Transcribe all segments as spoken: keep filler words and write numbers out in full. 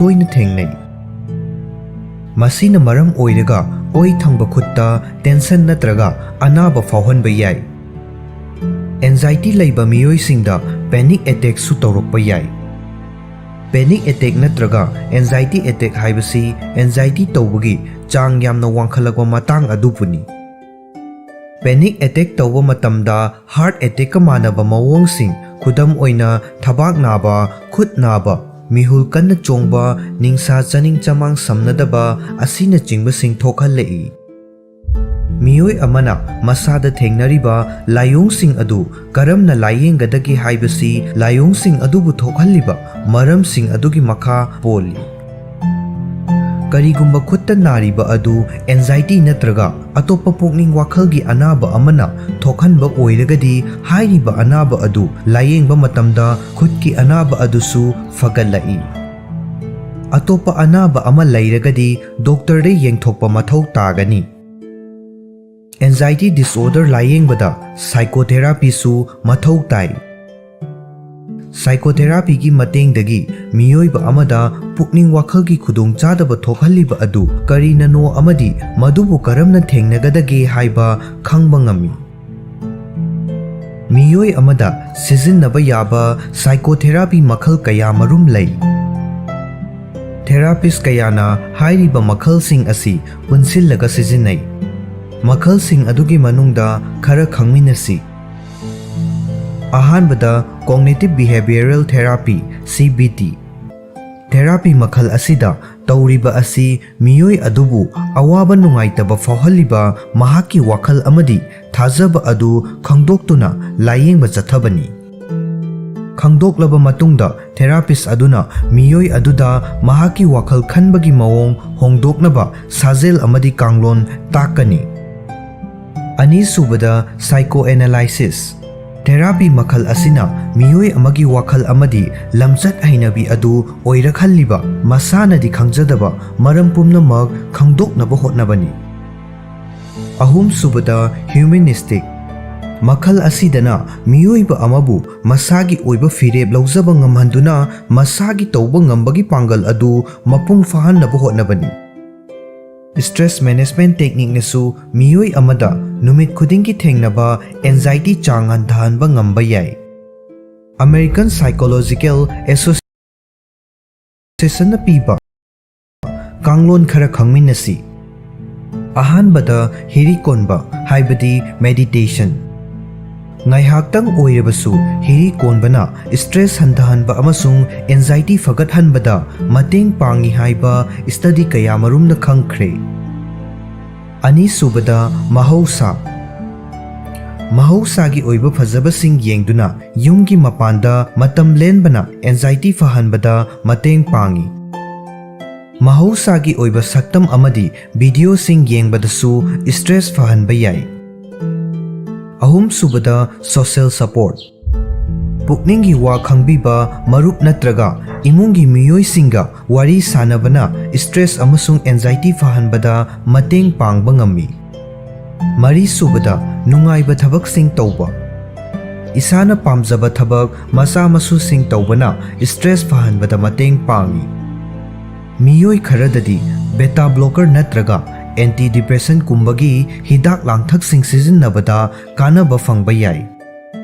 ꯇꯣꯏꯅ ꯊꯦꯡꯅꯩ꯫ ꯃꯁꯤꯅ ꯃꯔꯝ ꯑꯣꯏꯔꯒ ꯑꯣꯏ ꯊꯪꯕ ꯈꯨꯠꯇ ꯇꯦꯟꯁꯟ ꯅꯠꯇ꯭ꯔꯒ ꯑꯅꯥꯕ ꯐꯥꯎꯍꯟꯕ ꯌꯥꯏ꯫ ꯑꯦꯟꯖꯥꯏꯇꯤ ꯂꯩꯕ ꯃꯤꯑꯣꯏꯁꯤꯡꯗ ꯄꯦꯅꯤꯛ ꯑꯦꯇꯦꯛꯁꯨ ꯇꯧꯔꯛꯄ ꯌꯥꯏ꯫ ꯄꯦꯅꯤꯛ ꯑꯦꯇꯦꯛ ꯅꯠꯇ꯭ꯔꯒ ꯑꯦꯟꯖꯥꯏꯇꯤ ꯑꯦꯇꯦꯛ ꯍꯥꯏꯕꯁꯤ ꯑꯦꯟꯖꯥꯏꯇꯤ ꯇꯧꯕꯒꯤ ꯆꯥꯡ ꯌꯥꯝꯅ ꯋꯥꯡꯈꯠꯂꯛꯄ ꯃꯇꯥꯡ ꯑꯗꯨꯕꯨꯅꯤ꯫ ꯄꯦꯅꯤꯛ ꯑꯦꯇꯦꯛ ꯇꯧꯕ ꯃꯇꯝꯗ ꯍꯥꯔꯠ ꯑꯦꯇꯦꯛꯀ ꯃꯥꯟꯅꯕ ꯃꯑꯣꯡꯁꯤꯡ, ꯈꯨꯗꯝ ꯑꯣꯏꯅ ꯊꯕꯥꯛ ꯅꯥꯕ, ꯈꯨꯠ ꯅꯥꯕ, ꯃꯤꯍꯨꯜ ꯀꯟꯅ ꯆꯣꯡꯕ, ꯅꯤꯡꯁꯥ ꯆꯥꯅꯤꯡ ꯆꯃꯥꯡ ꯁꯝꯅꯗꯕ ꯑꯁꯤꯅꯆꯤꯡꯕꯁꯤꯡ ꯊꯣꯛꯍꯜꯂꯛꯏ꯫ ꯃꯤꯑꯣꯏ ꯑꯃꯅ ꯃꯁꯥꯗ ꯊꯦꯡꯅꯔꯤꯕ ꯂꯥꯏꯑꯣꯡꯁꯤꯡ ꯑꯗꯨ ꯀꯔꯝꯅ ꯂꯥꯏꯌꯦꯡꯒꯗꯒꯦ ꯍꯥꯏꯕꯁꯤ ꯂꯥꯏꯑꯣꯡꯁꯤꯡ ꯑꯗꯨꯕꯨ ꯊꯣꯛꯍꯜꯂꯤꯕ ꯃꯔꯝꯁꯤꯡ ꯑꯗꯨꯒꯤ ꯃꯈꯥ ꯄꯣꯜꯂꯤ꯫ ꯀꯔꯤꯒꯨꯝꯕ ꯈꯨꯠꯇ ꯅꯥꯔꯤꯕ ꯑꯗꯨ ꯑꯦꯟꯖꯥꯏꯇꯤ ꯅꯠꯇ꯭ꯔꯒ ꯑꯇꯣꯞꯄ ꯄꯨꯛꯅꯤꯡ ꯋꯥꯈꯜꯒꯤ ꯑꯅꯥꯕ ꯑꯃꯅ ꯊꯣꯛꯍꯟꯕ ꯑꯣꯏꯔꯒꯗꯤ, ꯍꯥꯏꯔꯤꯕ ꯑꯅꯥꯕ ꯑꯗꯨ ꯂꯥꯏꯌꯦꯡꯕ ꯃꯇꯝꯗ ꯈꯨꯠꯀꯤ ꯑꯅꯥꯕ ꯑꯗꯨꯁꯨ ꯐꯒꯠꯂꯛꯏ꯫ ꯑꯇꯣꯞꯄ ꯑꯅꯥꯕ ꯑꯃ ꯂꯩꯔꯒꯗꯤ ꯗꯣꯛꯇꯔꯗ ꯌꯦꯡꯊꯣꯛꯄ ꯃꯊꯧ ꯇꯥꯒꯅꯤ꯫ ꯑꯦꯟꯖꯥꯏꯇꯤ ꯗꯤꯁꯑꯣꯔꯗꯔ ꯂꯥꯏꯌꯦꯡꯕꯗ ꯁꯥꯏꯀꯣꯊꯦꯔꯥꯄꯤꯁꯨ ꯃꯊꯧ ꯇꯥꯏ꯫ ꯁꯥꯏꯀꯣꯊꯦꯔꯥꯄꯤꯒꯤ ꯃꯇꯦꯡꯗꯒꯤ ꯃꯤꯑꯣꯏꯕ ꯑꯃꯗ ꯄꯨꯛꯅꯤꯡ ꯋꯥꯈꯜꯒꯤ ꯈꯨꯗꯣꯡꯆꯥꯗꯕ ꯊꯣꯛꯍꯜꯂꯤꯕ ꯑꯗꯨ ꯀꯔꯤꯅꯅꯣ ꯑꯃꯗꯤ ꯃꯗꯨꯕꯨ ꯀꯔꯝꯅ ꯊꯦꯡꯅꯒꯗꯒꯦ ꯍꯥꯏꯕ ꯈꯪꯕ ꯉꯝꯃꯤ꯫ ꯃꯤꯑꯣꯏ ꯑꯃꯗ ꯁꯤꯖꯤꯟꯅꯕ ꯌꯥꯕ ꯁꯥꯏꯀꯣꯊꯦꯔꯥꯄꯤ ꯃꯈꯜ ꯀꯌꯥꯃꯔꯨꯝ ꯂꯩ꯫ ꯊꯦꯔꯥꯄꯤꯁ ꯀꯌꯥꯅ ꯍꯥꯏꯔꯤꯕ ꯃꯈꯜꯁꯤꯡ ꯑꯁꯤ ꯄꯨꯟꯁꯤꯜꯂꯒ ꯁꯤꯖꯤꯟꯅꯩ꯫ ꯃꯈꯜꯁꯤꯡ ꯑꯗꯨꯒꯤ ꯃꯅꯨꯡꯗ ꯈꯔ ꯈꯪꯃꯤꯟꯅꯁꯤ꯫ ꯑꯍꯥꯟꯕꯗ, Cognitive Behavioral Therapy, C B T꯫ Therapy ꯃꯈꯜ ꯑꯁꯤꯗ ꯇꯧꯔꯤꯕ ꯑꯁꯤ ꯃꯤꯑꯣꯏ ꯑꯗꯨꯕꯨ ꯑꯋꯥꯕ ꯅꯨꯡꯉꯥꯏꯇꯕ ꯐꯥꯎꯍꯜꯂꯤꯕ ꯃꯍꯥꯛꯀꯤ ꯋꯥꯈꯜ ꯑꯃꯗꯤ ꯊꯥꯖꯕ ꯑꯗꯨ ꯈꯪꯗꯣꯛꯇꯨꯅ ꯂꯥꯌꯦꯡꯕ ꯆꯠꯊꯕꯅꯤ꯫ ꯈꯪꯗꯣꯛꯂꯕ ꯃꯇꯨꯡꯗ, ꯊꯦꯔꯥꯄꯤꯁ ꯑꯗꯨꯅ ꯃꯤꯑꯣꯏ ꯑꯗꯨꯗ ꯃꯍꯥꯛꯀꯤ ꯋꯥꯈꯜ ꯈꯟꯕꯒꯤ ꯃꯑꯣꯡ ꯍꯣꯡꯗꯣꯛꯅꯕ ꯁꯥꯖꯦꯜ ꯑꯃꯗꯤ ꯀꯥꯡꯂꯣꯟ ꯇꯥꯛꯀꯅꯤ꯫ ꯑꯅꯤꯁꯨꯕꯗ, Psychoanalysis꯫ ꯊꯦꯔꯥꯄꯤ ꯃꯈꯜ ꯑꯁꯤꯅ ꯃꯤꯑꯣꯏ ꯑꯃꯒꯤ ꯋꯥꯈꯜ ꯑꯃꯗꯤ ꯂꯝꯆꯠ ꯍꯩꯅꯕꯤ ꯑꯗꯨ ꯑꯣꯏꯔꯛꯍꯜꯂꯤꯕ ꯃꯁꯥꯅꯗꯤ ꯈꯪꯖꯗꯕ ꯃꯔꯝ ꯄꯨꯝꯅꯃꯛ ꯈꯪꯗꯣꯛꯅꯕ ꯍꯣꯠꯅꯕꯅꯤ꯫ ꯑꯍꯨꯝꯁꯨꯕꯗ, Humanistic꯫ ꯃꯈꯜ ꯑꯁꯤꯗꯅ ꯃꯤꯑꯣꯏꯕ ꯑꯃꯕꯨ ꯃꯁꯥꯒꯤ ꯑꯣꯏꯕ ꯐꯤꯔꯦꯞ ꯂꯧꯖꯕ ꯉꯝꯍꯟꯗꯨꯅ ꯃꯁꯥꯒꯤ ꯇꯧꯕ ꯉꯝꯕꯒꯤ ꯄꯥꯡꯒꯜ ꯑꯗꯨ ꯃꯄꯨꯡ ꯐꯥꯍꯟꯅꯕ ꯍꯣꯠꯅꯕꯅꯤ꯫ Stress management techniqueꯅꯁꯨ ꯃꯤꯑꯣꯏ ꯑꯃꯗ ꯅꯨꯃꯤꯠ ꯈꯨꯗꯤꯡꯒꯤ ꯊꯦꯡꯅꯕ anxiety ꯆꯥꯡ ꯍꯟꯊꯍꯟꯕ ꯉꯝꯕ ꯌꯥꯏ꯫ American Psychological Associationꯅ ꯄꯤꯕ ꯀꯥꯡꯂꯣꯟ ꯈꯔ ꯈꯪꯃꯤꯟꯅꯁꯤ꯫ ꯑꯍꯥꯟꯕꯗ, ꯍꯤꯔꯤ ꯀꯣꯟꯕ, ꯍꯥꯏꯕꯗꯤ meditation꯫ ꯉꯥꯏꯍꯥꯛꯇꯪ ꯑꯣꯏꯔꯕꯁꯨ ꯍꯤꯔꯤ ꯀꯣꯟꯕꯅ stress ꯍꯟꯊꯍꯟꯕ ꯑꯃꯁꯨꯡ anxiety ꯐꯒꯠꯍꯟꯕꯗ ꯃꯇꯦꯡ ꯄꯥꯡꯏ ꯍꯥꯏꯕ study ꯀꯌꯥꯃꯔꯨꯝꯅ ꯈꯪꯈ꯭ꯔꯦ꯫ ꯑꯅꯤꯁꯨꯕꯗ, ꯃꯍꯧꯁꯥ꯫ ꯃꯍꯧꯁꯥꯒꯤ ꯑꯣꯏꯕ ꯐꯖꯕꯁꯤꯡ ꯌꯦꯡꯗꯨꯅ ꯌꯨꯝꯒꯤ ꯃꯄꯥꯟꯗ ꯃꯇꯝ ꯂꯦꯟꯕꯅ anxiety ꯐꯍꯟꯕꯗ ꯃꯇꯦꯡ ꯄꯥꯡꯏ꯫ ꯃꯍꯧꯁꯥꯒꯤ ꯑꯣꯏꯕ ꯁꯛꯇꯝ ꯑꯃꯗꯤ videoꯁꯤꯡ ꯌꯦꯡꯕꯗꯁꯨ stress ꯐꯍꯟꯕ ꯌꯥꯏ꯫ ꯑꯍꯨꯝꯁꯨꯕꯗ, social support꯫ ꯄꯨꯛꯅꯤꯡꯒꯤ ꯋꯥ ꯈꯪꯕꯤꯕ ꯃꯔꯨꯞ ꯅꯠꯇ꯭ꯔꯒ ꯏꯃꯨꯡꯒꯤ ꯃꯤꯑꯣꯏꯁꯤꯡꯒ ꯋꯥꯔꯤ ꯁꯥꯅꯕꯅ stress ꯑꯃꯁꯨꯡ anxiety ꯐꯍꯟꯕꯗ ꯃꯇꯦꯡ ꯄꯥꯡꯕ ꯉꯝꯃꯤ꯫ ꯃꯔꯤꯁꯨꯕꯗ, ꯅꯨꯡꯉꯥꯏꯕ ꯊꯕꯛꯁꯤꯡ ꯇꯧꯕ꯫ ꯏꯁꯥꯅ ꯄꯥꯝꯖꯕ ꯊꯕꯛ ꯃꯆꯥ ꯃꯁꯨꯁꯤꯡ ꯇꯧꯕꯅ stress ꯐꯍꯟꯕꯗ ꯃꯇꯦꯡ ꯄꯥꯡꯏ꯫ ꯃꯤꯑꯣꯏ ꯈꯔꯗꯗꯤ beta blocker ꯅꯠꯇ꯭ꯔꯒ antidepressantꯀꯨꯝꯕꯒꯤ ꯍꯤꯗꯥꯛ ꯂꯥꯡꯊꯛꯁꯤꯡ ꯁꯤꯖꯤꯟꯅꯕꯗ ꯀꯥꯟꯅꯕ ꯐꯪꯕ ꯌꯥꯏ꯫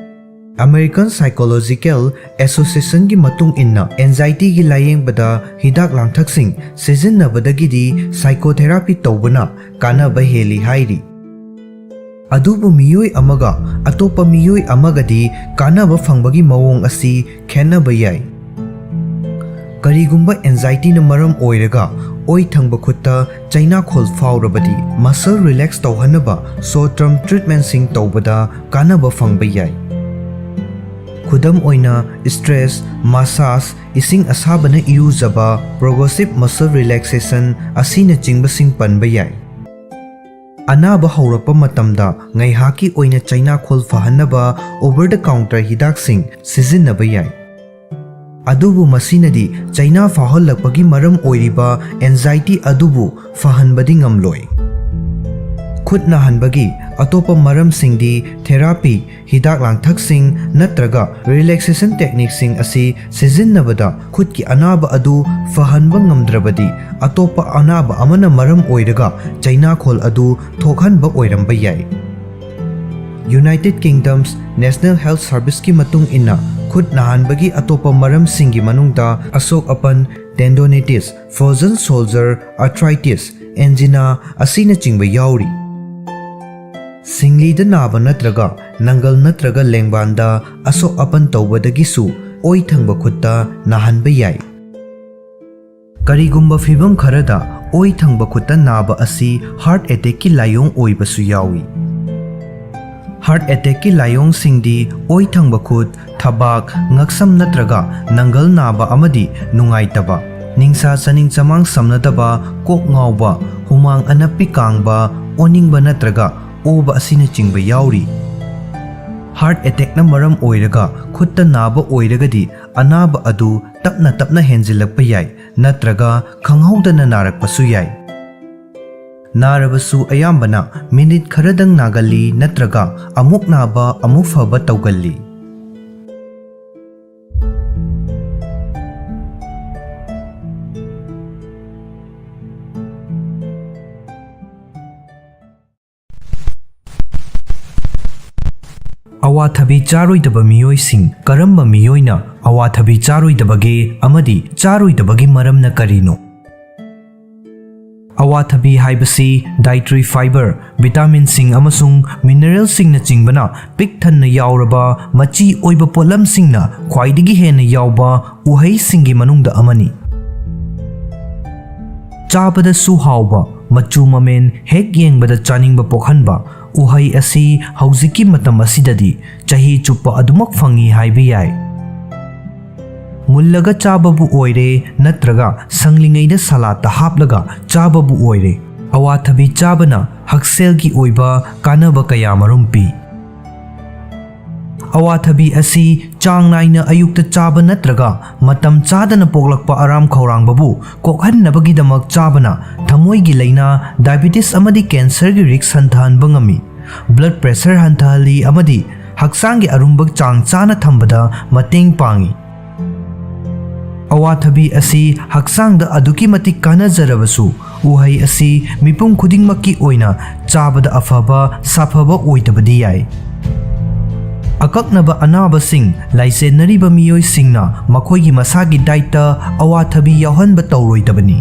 American Psychological Associationꯒꯤ ꯃꯇꯨꯡ ꯏꯟꯅ, anxietyꯒꯤ ꯂꯥꯌꯦꯡꯕꯗ ꯍꯤꯗꯥꯛ ꯂꯥꯡꯊꯛꯁꯤꯡ ꯁꯤꯖꯤꯟꯅꯕꯗꯒꯤꯗꯤ psychotherapy ꯇꯧꯕꯅ ꯀꯥꯟꯅꯕ ꯍꯦꯜꯂꯤ ꯍꯥꯏꯔꯤ꯫ ꯑꯗꯨꯕꯨ ꯃꯤꯑꯣꯏ ꯑꯃꯒ ꯑꯇꯣꯞꯄ ꯃꯤꯑꯣꯏ ꯑꯃꯒꯗꯤ ꯀꯥꯟꯅꯕ ꯐꯪꯕꯒꯤ ꯃꯑꯣꯡ ꯑꯁꯤ ꯈꯦꯠꯅꯕ ꯌꯥꯏ꯫ ꯀꯔꯤꯒꯨꯝꯕ anxietyꯅ ꯃꯔꯝ ꯑꯣꯏꯔꯒ ꯑꯣꯏ ꯊꯪꯕ ꯈꯨꯠꯇ ꯆꯩꯅꯥꯈꯣꯜ ꯐꯥꯎꯔꯕꯗꯤ, muscle relax ꯇꯧꯍꯟꯅꯕ short term treatmentꯁꯤꯡ ꯇꯧꯕꯗ ꯀꯥꯟꯅꯕ ꯐꯪꯕ ꯌꯥꯏ꯫ ꯈꯨꯗꯝ ꯑꯣꯏꯅ, stress, massage, ꯏꯁꯤꯡ ꯑꯁꯥꯕꯅ ꯏꯔꯨꯖꯕ, progressive muscle relaxation ꯑꯁꯤꯅꯆꯤꯡꯕꯁꯤꯡ ꯄꯟꯕ ꯌꯥꯏ꯫ ꯑꯅꯥꯕ ꯍꯧꯔꯛꯄ ꯃꯇꯝꯗ ꯉꯥꯏꯍꯥꯛꯀꯤ ꯑꯣꯏꯅ ꯆꯩꯅꯥꯈꯣꯜ ꯐꯍꯟꯅꯕ over the counter ꯍꯤꯗꯥꯛꯁꯤꯡ ꯁꯤꯖꯤꯟꯅꯕ ꯌꯥꯏ꯫ ꯑꯗꯨꯕꯨ ꯃꯁꯤꯅꯗꯤ ꯆꯩꯅꯥ ꯐꯥꯎꯍꯜꯂꯛꯄꯒꯤ ꯃꯔꯝ ꯑꯣꯏꯔꯤꯕ anxiety ꯑꯗꯨꯕꯨ ꯐꯍꯟꯕꯗꯤ ꯉꯝꯂꯣꯏ꯫ ꯈꯨꯠ ꯅꯥꯍꯟꯕꯒꯤ ꯑꯇꯣꯞꯄ ꯃꯔꯝꯁꯤꯡꯗꯤ ꯊꯦꯔꯥꯄꯤ, ꯍꯤꯗꯥꯛ ꯂꯥꯡꯊꯛꯁꯤꯡ ꯅꯠꯇ꯭ꯔꯒ ꯔꯤꯂꯦꯛꯁꯦꯁꯟ ꯇꯦꯛꯅꯤꯛꯁꯤꯡ ꯑꯁꯤ ꯁꯤꯖꯤꯟꯅꯕꯗ ꯈꯨꯠꯀꯤ ꯑꯅꯥꯕ ꯑꯗꯨ ꯐꯍꯟꯕ ꯉꯝꯗ꯭ꯔꯕꯗꯤ, ꯑꯇꯣꯞꯄ ꯑꯅꯥꯕ ꯑꯃꯅ ꯃꯔꯝ ꯑꯣꯏꯔꯒ ꯆꯩꯅꯥꯈꯣꯜ ꯑꯗꯨ ꯊꯣꯛꯍꯟꯕ ꯑꯣꯏꯔꯝꯕ ꯌꯥꯏ꯫ United Kingdom's National Health Serviceꯀꯤ ꯃꯇꯨꯡ ꯏꯟꯅ, ꯈꯨꯠ ꯅꯥꯍꯟꯕꯒꯤ ꯑꯇꯣꯞꯄ ꯃꯔꯝꯁꯤꯡꯒꯤ ꯃꯅꯨꯡꯗ ꯑꯁꯣꯛ ꯑꯄꯟ, tendonitis, frozen shoulder, arthritis, angina ꯑꯁꯤꯅꯆꯤꯡꯕ ꯌꯥꯎꯔꯤ꯫ ꯁꯤꯡꯂꯤꯗ ꯅꯥꯕ ꯅꯠꯇ꯭ꯔꯒ ꯅꯪꯒꯜ ꯅꯠꯇ꯭ꯔꯒ ꯂꯦꯡꯕꯥꯟꯗ ꯑꯁꯣꯛ ꯑꯄꯟ ꯇꯧꯕꯗꯒꯤꯁꯨ ꯑꯣꯏ ꯊꯪꯕ ꯈꯨꯠꯇ ꯅꯥꯍꯟꯕ ꯌꯥꯏ꯫ ꯀꯔꯤꯒꯨꯝꯕ ꯐꯤꯚꯝ ꯈꯔꯗ ꯑꯣꯏ ꯊꯪꯕ ꯈꯨꯠꯇ ꯅꯥꯕ ꯑꯁꯤ heart attackꯀꯤ ꯂꯥꯏꯑꯣꯡ ꯑꯣꯏꯕꯁꯨ ꯌꯥꯎꯏ꯫ Heart attackꯀꯤ ꯂꯥꯏꯑꯣꯡꯁꯤꯡꯗꯤ ꯑꯣꯏ ꯊꯪꯕ ꯈꯨꯠ, ꯊꯕꯥꯛ, ꯉꯛꯁꯝ ꯅꯠꯇ꯭ꯔꯒ ꯅꯪꯒꯜ ꯅꯥꯕ ꯑꯃꯗꯤ ꯅꯨꯡꯉꯥꯏꯇꯕ, ꯅꯤꯡꯁꯥ ꯆꯥꯅꯤꯡ ꯆꯃꯥꯡ ꯁꯝꯅꯗꯕ, ꯀꯣꯛ ꯉꯥꯎꯕ, ꯍꯨꯃꯥꯡ ꯑꯅꯞꯄꯤ ꯀꯥꯡꯕ, ꯑꯣꯅꯤꯡꯕ ꯅꯠꯇ꯭ꯔꯒ ꯑꯣꯕ ꯑꯁꯤꯅꯆꯤꯡꯕ ꯌꯥꯎꯔꯤ꯫ Heart attackꯅ ꯃꯔꯝ ꯑꯣꯏꯔꯒ ꯈꯨꯠꯇ ꯅꯥꯕ ꯑꯣꯏꯔꯒꯗꯤ, ꯑꯅꯥꯕ ꯑꯗꯨ ꯇꯞꯅ ꯇꯞꯅ ꯍꯦꯟꯖꯤꯜꯂꯛꯄ ꯌꯥꯏ ꯅꯠꯇ꯭ꯔꯒ ꯈꯪꯍꯧꯗꯅ ꯅꯥꯔꯛꯄꯁꯨ ꯌꯥꯏ꯫ ꯅꯥꯔꯕꯁꯨ ꯑꯌꯥꯝꯕꯅ ꯃꯤꯅꯤꯠ ꯈꯔꯗꯪ ꯅꯥꯒꯜꯂꯤ ꯅꯠꯇ꯭ꯔꯒ ꯑꯃꯨꯛ ꯅꯥꯕ ꯑꯃꯨꯛ ꯐꯕ ꯇꯧꯒꯜꯂꯤ꯫ ꯑꯋꯥꯊꯕꯤ ꯆꯥꯔꯣꯏꯗꯕ ꯃꯤꯑꯣꯏꯁꯤꯡ꯫ ꯀꯔꯝꯕ ꯃꯤꯑꯣꯏꯅ ꯑꯋꯥꯊꯕꯤ ꯆꯥꯔꯣꯏꯗꯕꯒꯦ ꯑꯃꯗꯤ ꯆꯥꯔꯣꯏꯗꯕꯒꯤ ꯃꯔꯝꯅ ꯀꯔꯤꯅꯣ? ꯑꯋꯥꯊꯕꯤ ꯍꯥꯏꯕꯁꯤ dietary fiber, vitaminꯁꯤꯡ ꯑꯃꯁꯨꯡ mineralꯁꯤꯡꯅꯆꯤꯡꯕꯅ ꯄꯤꯛ ꯊꯟꯅ ꯌꯥꯎꯔꯕ ꯃꯆꯤ ꯑꯣꯏꯕ ꯄꯣꯠꯂꯝꯁꯤꯡꯅ ꯈ꯭ꯋꯥꯏꯗꯒꯤ ꯍꯦꯟꯅ ꯌꯥꯎꯕ ꯎꯍꯩꯁꯤꯡꯒꯤ ꯃꯅꯨꯡꯗ ꯑꯃꯅꯤ꯫ ꯆꯥꯕꯗꯁꯨ ꯍꯥꯎꯕ, ꯃꯆꯨ ꯃꯃꯦꯟ ꯍꯦꯛ ꯌꯦꯡꯕꯗ ꯆꯥꯅꯤꯡꯕ ꯄꯣꯛꯍꯟꯕ ꯎꯍꯩ ꯑꯁꯤ ꯍꯧꯖꯤꯛꯀꯤ ꯃꯇꯝ ꯑꯁꯤꯗꯗꯤ ꯆꯍꯤ ꯆꯨꯞꯄ ꯑꯗꯨꯃꯛ ꯐꯪꯏ ꯍꯥꯏꯕ ꯌꯥꯏ꯫ ꯃꯨꯜꯂꯒ ꯆꯥꯕꯕꯨ ꯑꯣꯏꯔꯦ ꯅꯠꯇ꯭ꯔꯒ ꯁꯪꯂꯤꯉꯩꯗ ꯁꯂꯥꯠꯇ ꯍꯥꯞꯂꯒ ꯆꯥꯕꯕꯨ ꯑꯣꯏꯔꯦ, ꯑꯋꯥꯊꯕꯤ ꯆꯥꯕꯅ ꯍꯛꯁꯦꯜꯒꯤ ꯑꯣꯏꯕ ꯀꯥꯟꯅꯕ ꯀꯌꯥꯃꯔꯨꯝ ꯄꯤ꯫ ꯑꯋꯥꯊꯕꯤ ꯑꯁꯤ ꯆꯥꯡ ꯅꯥꯏꯅ ꯑꯌꯨꯛꯇ ꯆꯥꯕ ꯅꯠꯇ꯭ꯔꯒ ꯃꯇꯝ ꯆꯥꯗꯅ ꯄꯣꯛꯂꯛꯄ ꯑꯔꯥꯝ ꯈꯧꯔꯥꯡꯕꯕꯨ ꯀꯣꯛꯍꯟꯅꯕꯒꯤꯗꯃꯛ ꯆꯥꯕꯅ ꯊꯃꯣꯏꯒꯤ ꯂꯥꯏꯅꯥ, ꯗꯥꯏꯕꯤꯇꯤꯁ ꯑꯃꯗꯤ ꯀꯦꯟꯁꯔꯒꯤ ꯔꯤꯁ꯭ꯛ ꯍꯟꯊꯍꯟꯕ ꯉꯝꯃꯤ, ꯕ꯭ꯂꯗ ꯄ꯭ꯔꯦꯁꯔ ꯍꯟꯊꯍꯜꯂꯤ ꯑꯃꯗꯤ ꯍꯛꯆꯥꯡꯒꯤ ꯑꯔꯨꯝꯕ ꯆꯥꯡ ꯆꯥꯅ ꯊꯝꯕꯗ ꯃꯇꯦꯡ ꯄꯥꯡꯏ꯫ ꯑꯋꯥꯊꯕꯤ ꯑꯁꯤ ꯍꯛꯆꯥꯡꯗ ꯑꯗꯨꯛꯀꯤ ꯃꯇꯤꯛ ꯀꯥꯟꯅꯖꯔꯕꯁꯨ, ꯎꯍꯩ ꯑꯁꯤ ꯃꯤꯄꯨꯝ ꯈꯨꯗꯤꯡꯃꯛꯀꯤ ꯑꯣꯏꯅ ꯆꯥꯕꯗ ꯑꯐꯕ, ꯁꯥꯐꯕ ꯑꯣꯏꯗꯕꯗꯤ ꯌꯥꯏ꯫ ꯑꯀꯛꯅꯕ ꯑꯅꯥꯕꯁꯤꯡ ꯂꯥꯏꯆꯦꯟꯅꯔꯤꯕ ꯃꯤꯑꯣꯏꯁꯤꯡꯅ ꯃꯈꯣꯏꯒꯤ ꯃꯁꯥꯒꯤ ꯗꯥꯏꯠꯇ ꯑꯋꯥꯊꯕꯤ ꯌꯥꯎꯍꯟꯕ ꯇꯧꯔꯣꯏꯗꯕꯅꯤ꯫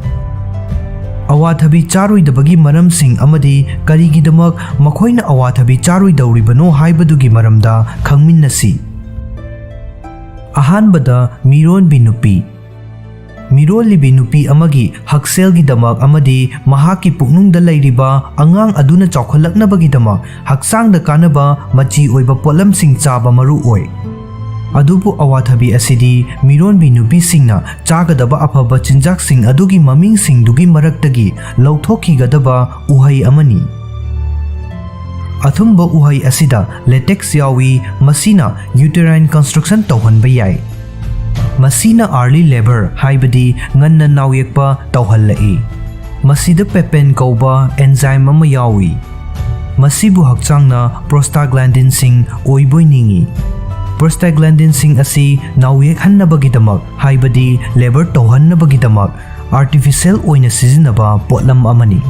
ꯑꯋꯥꯊꯕꯤ ꯆꯥꯔꯣꯏꯗꯕꯒꯤ ꯃꯔꯝꯁꯤꯡ ꯑꯃꯗꯤ ꯀꯔꯤꯒꯤꯗꯃꯛ ꯃꯈꯣꯏꯅ ꯑꯋꯥꯊꯕꯤ ꯆꯥꯔꯣꯏꯗꯧꯔꯤꯕꯅꯣ ꯍꯥꯏꯕꯗꯨꯒꯤ ꯃꯔꯝꯗ ꯈꯪꯃꯤꯟꯅꯁꯤ꯫ ꯑꯍꯥꯟꯕꯗ, ꯃꯤꯔꯣꯟꯕꯤ ꯅꯨꯄꯤ꯫ ꯃꯤꯔꯣꯜꯂꯤꯕꯤ ꯅꯨꯄꯤ ꯑꯃꯒꯤ ꯍꯛꯁꯦꯜꯒꯤꯗꯃꯛ ꯑꯃꯗꯤ ꯃꯍꯥꯛꯀꯤ ꯄꯨꯛꯅꯨꯡꯗ ꯂꯩꯔꯤꯕ ꯑꯉꯥꯡ ꯑꯗꯨꯅ ꯆꯥꯎꯈꯠꯂꯛꯅꯕꯒꯤꯗꯃꯛ ꯍꯛꯆꯥꯡꯗ ꯀꯥꯟꯅꯕ ꯃꯆꯤ ꯑꯣꯏꯕ ꯄꯣꯠꯂꯝꯁꯤꯡ ꯆꯥꯕ ꯃꯔꯨ ꯑꯣꯏ꯫ ꯑꯗꯨꯕꯨ ꯑꯋꯥꯊꯕꯤ ꯑꯁꯤꯗꯤ ꯃꯤꯔꯣꯟꯕꯤ ꯅꯨꯄꯤꯁꯤꯡꯅ ꯆꯥꯒꯗꯕ ꯑꯐꯕ ꯆꯤꯟꯖꯥꯛꯁꯤꯡ ꯑꯗꯨꯒꯤ ꯃꯃꯤꯡꯁꯤꯡꯗꯨꯒꯤ ꯃꯔꯛꯇꯒꯤ ꯂꯧꯊꯣꯛꯈꯤꯒꯗꯕ ꯎꯍꯩ ꯑꯃꯅꯤ꯫ ꯑꯊꯨꯝꯕ ꯎꯍꯩ ꯑꯁꯤꯗ ꯂꯦꯇꯦꯛꯁ ꯌꯥꯎꯏ, ꯃꯁꯤꯅ ꯌꯨꯇꯦꯔꯥꯏꯟ ꯀꯟꯁꯇ꯭ꯔꯛꯁꯟ ꯇꯧꯍꯟꯕ ꯌꯥꯏ꯫ ꯃꯁꯤꯅ ꯑꯥꯔꯂꯤ ꯂꯦꯕꯔ, ꯍꯥꯏꯕꯗꯤ ꯉꯟꯅ ꯅꯥꯎꯌꯦꯛꯄ ꯇꯧꯍꯜꯂꯛꯏ꯫ ꯃꯁꯤꯗ ꯄꯦꯄꯦꯟ ꯀꯧꯕ ꯑꯦꯟꯖꯥꯏꯝ ꯑꯃ ꯌꯥꯎꯏ꯫ ꯃꯁꯤꯕꯨ ꯍꯛꯆꯥꯡꯅ ꯄ꯭ꯔꯣꯁꯇꯥꯒ꯭ꯂꯥꯟꯗꯤꯟꯁꯤꯡ ꯑꯣꯏꯕꯣꯏ ꯅꯤꯡꯏ꯫ ꯄ꯭ꯔꯣꯁꯇꯥꯒ꯭ꯂꯥꯟꯗꯤꯟꯁꯤꯡ ꯑꯁꯤ ꯅꯥꯎꯌꯦꯛꯍꯟꯅꯕꯒꯤꯗꯃꯛ, ꯍꯥꯏꯕꯗꯤ ꯂꯦꯕꯔ ꯇꯧꯍꯟꯅꯕꯒꯤꯗꯃꯛ, ꯑꯥꯔꯇꯤꯐꯤꯁꯤꯌꯦꯜ ꯑꯣꯏꯅ ꯁꯤꯖꯤꯟꯅꯕ ꯄꯣꯠꯂꯝ ꯑꯃꯅꯤ꯫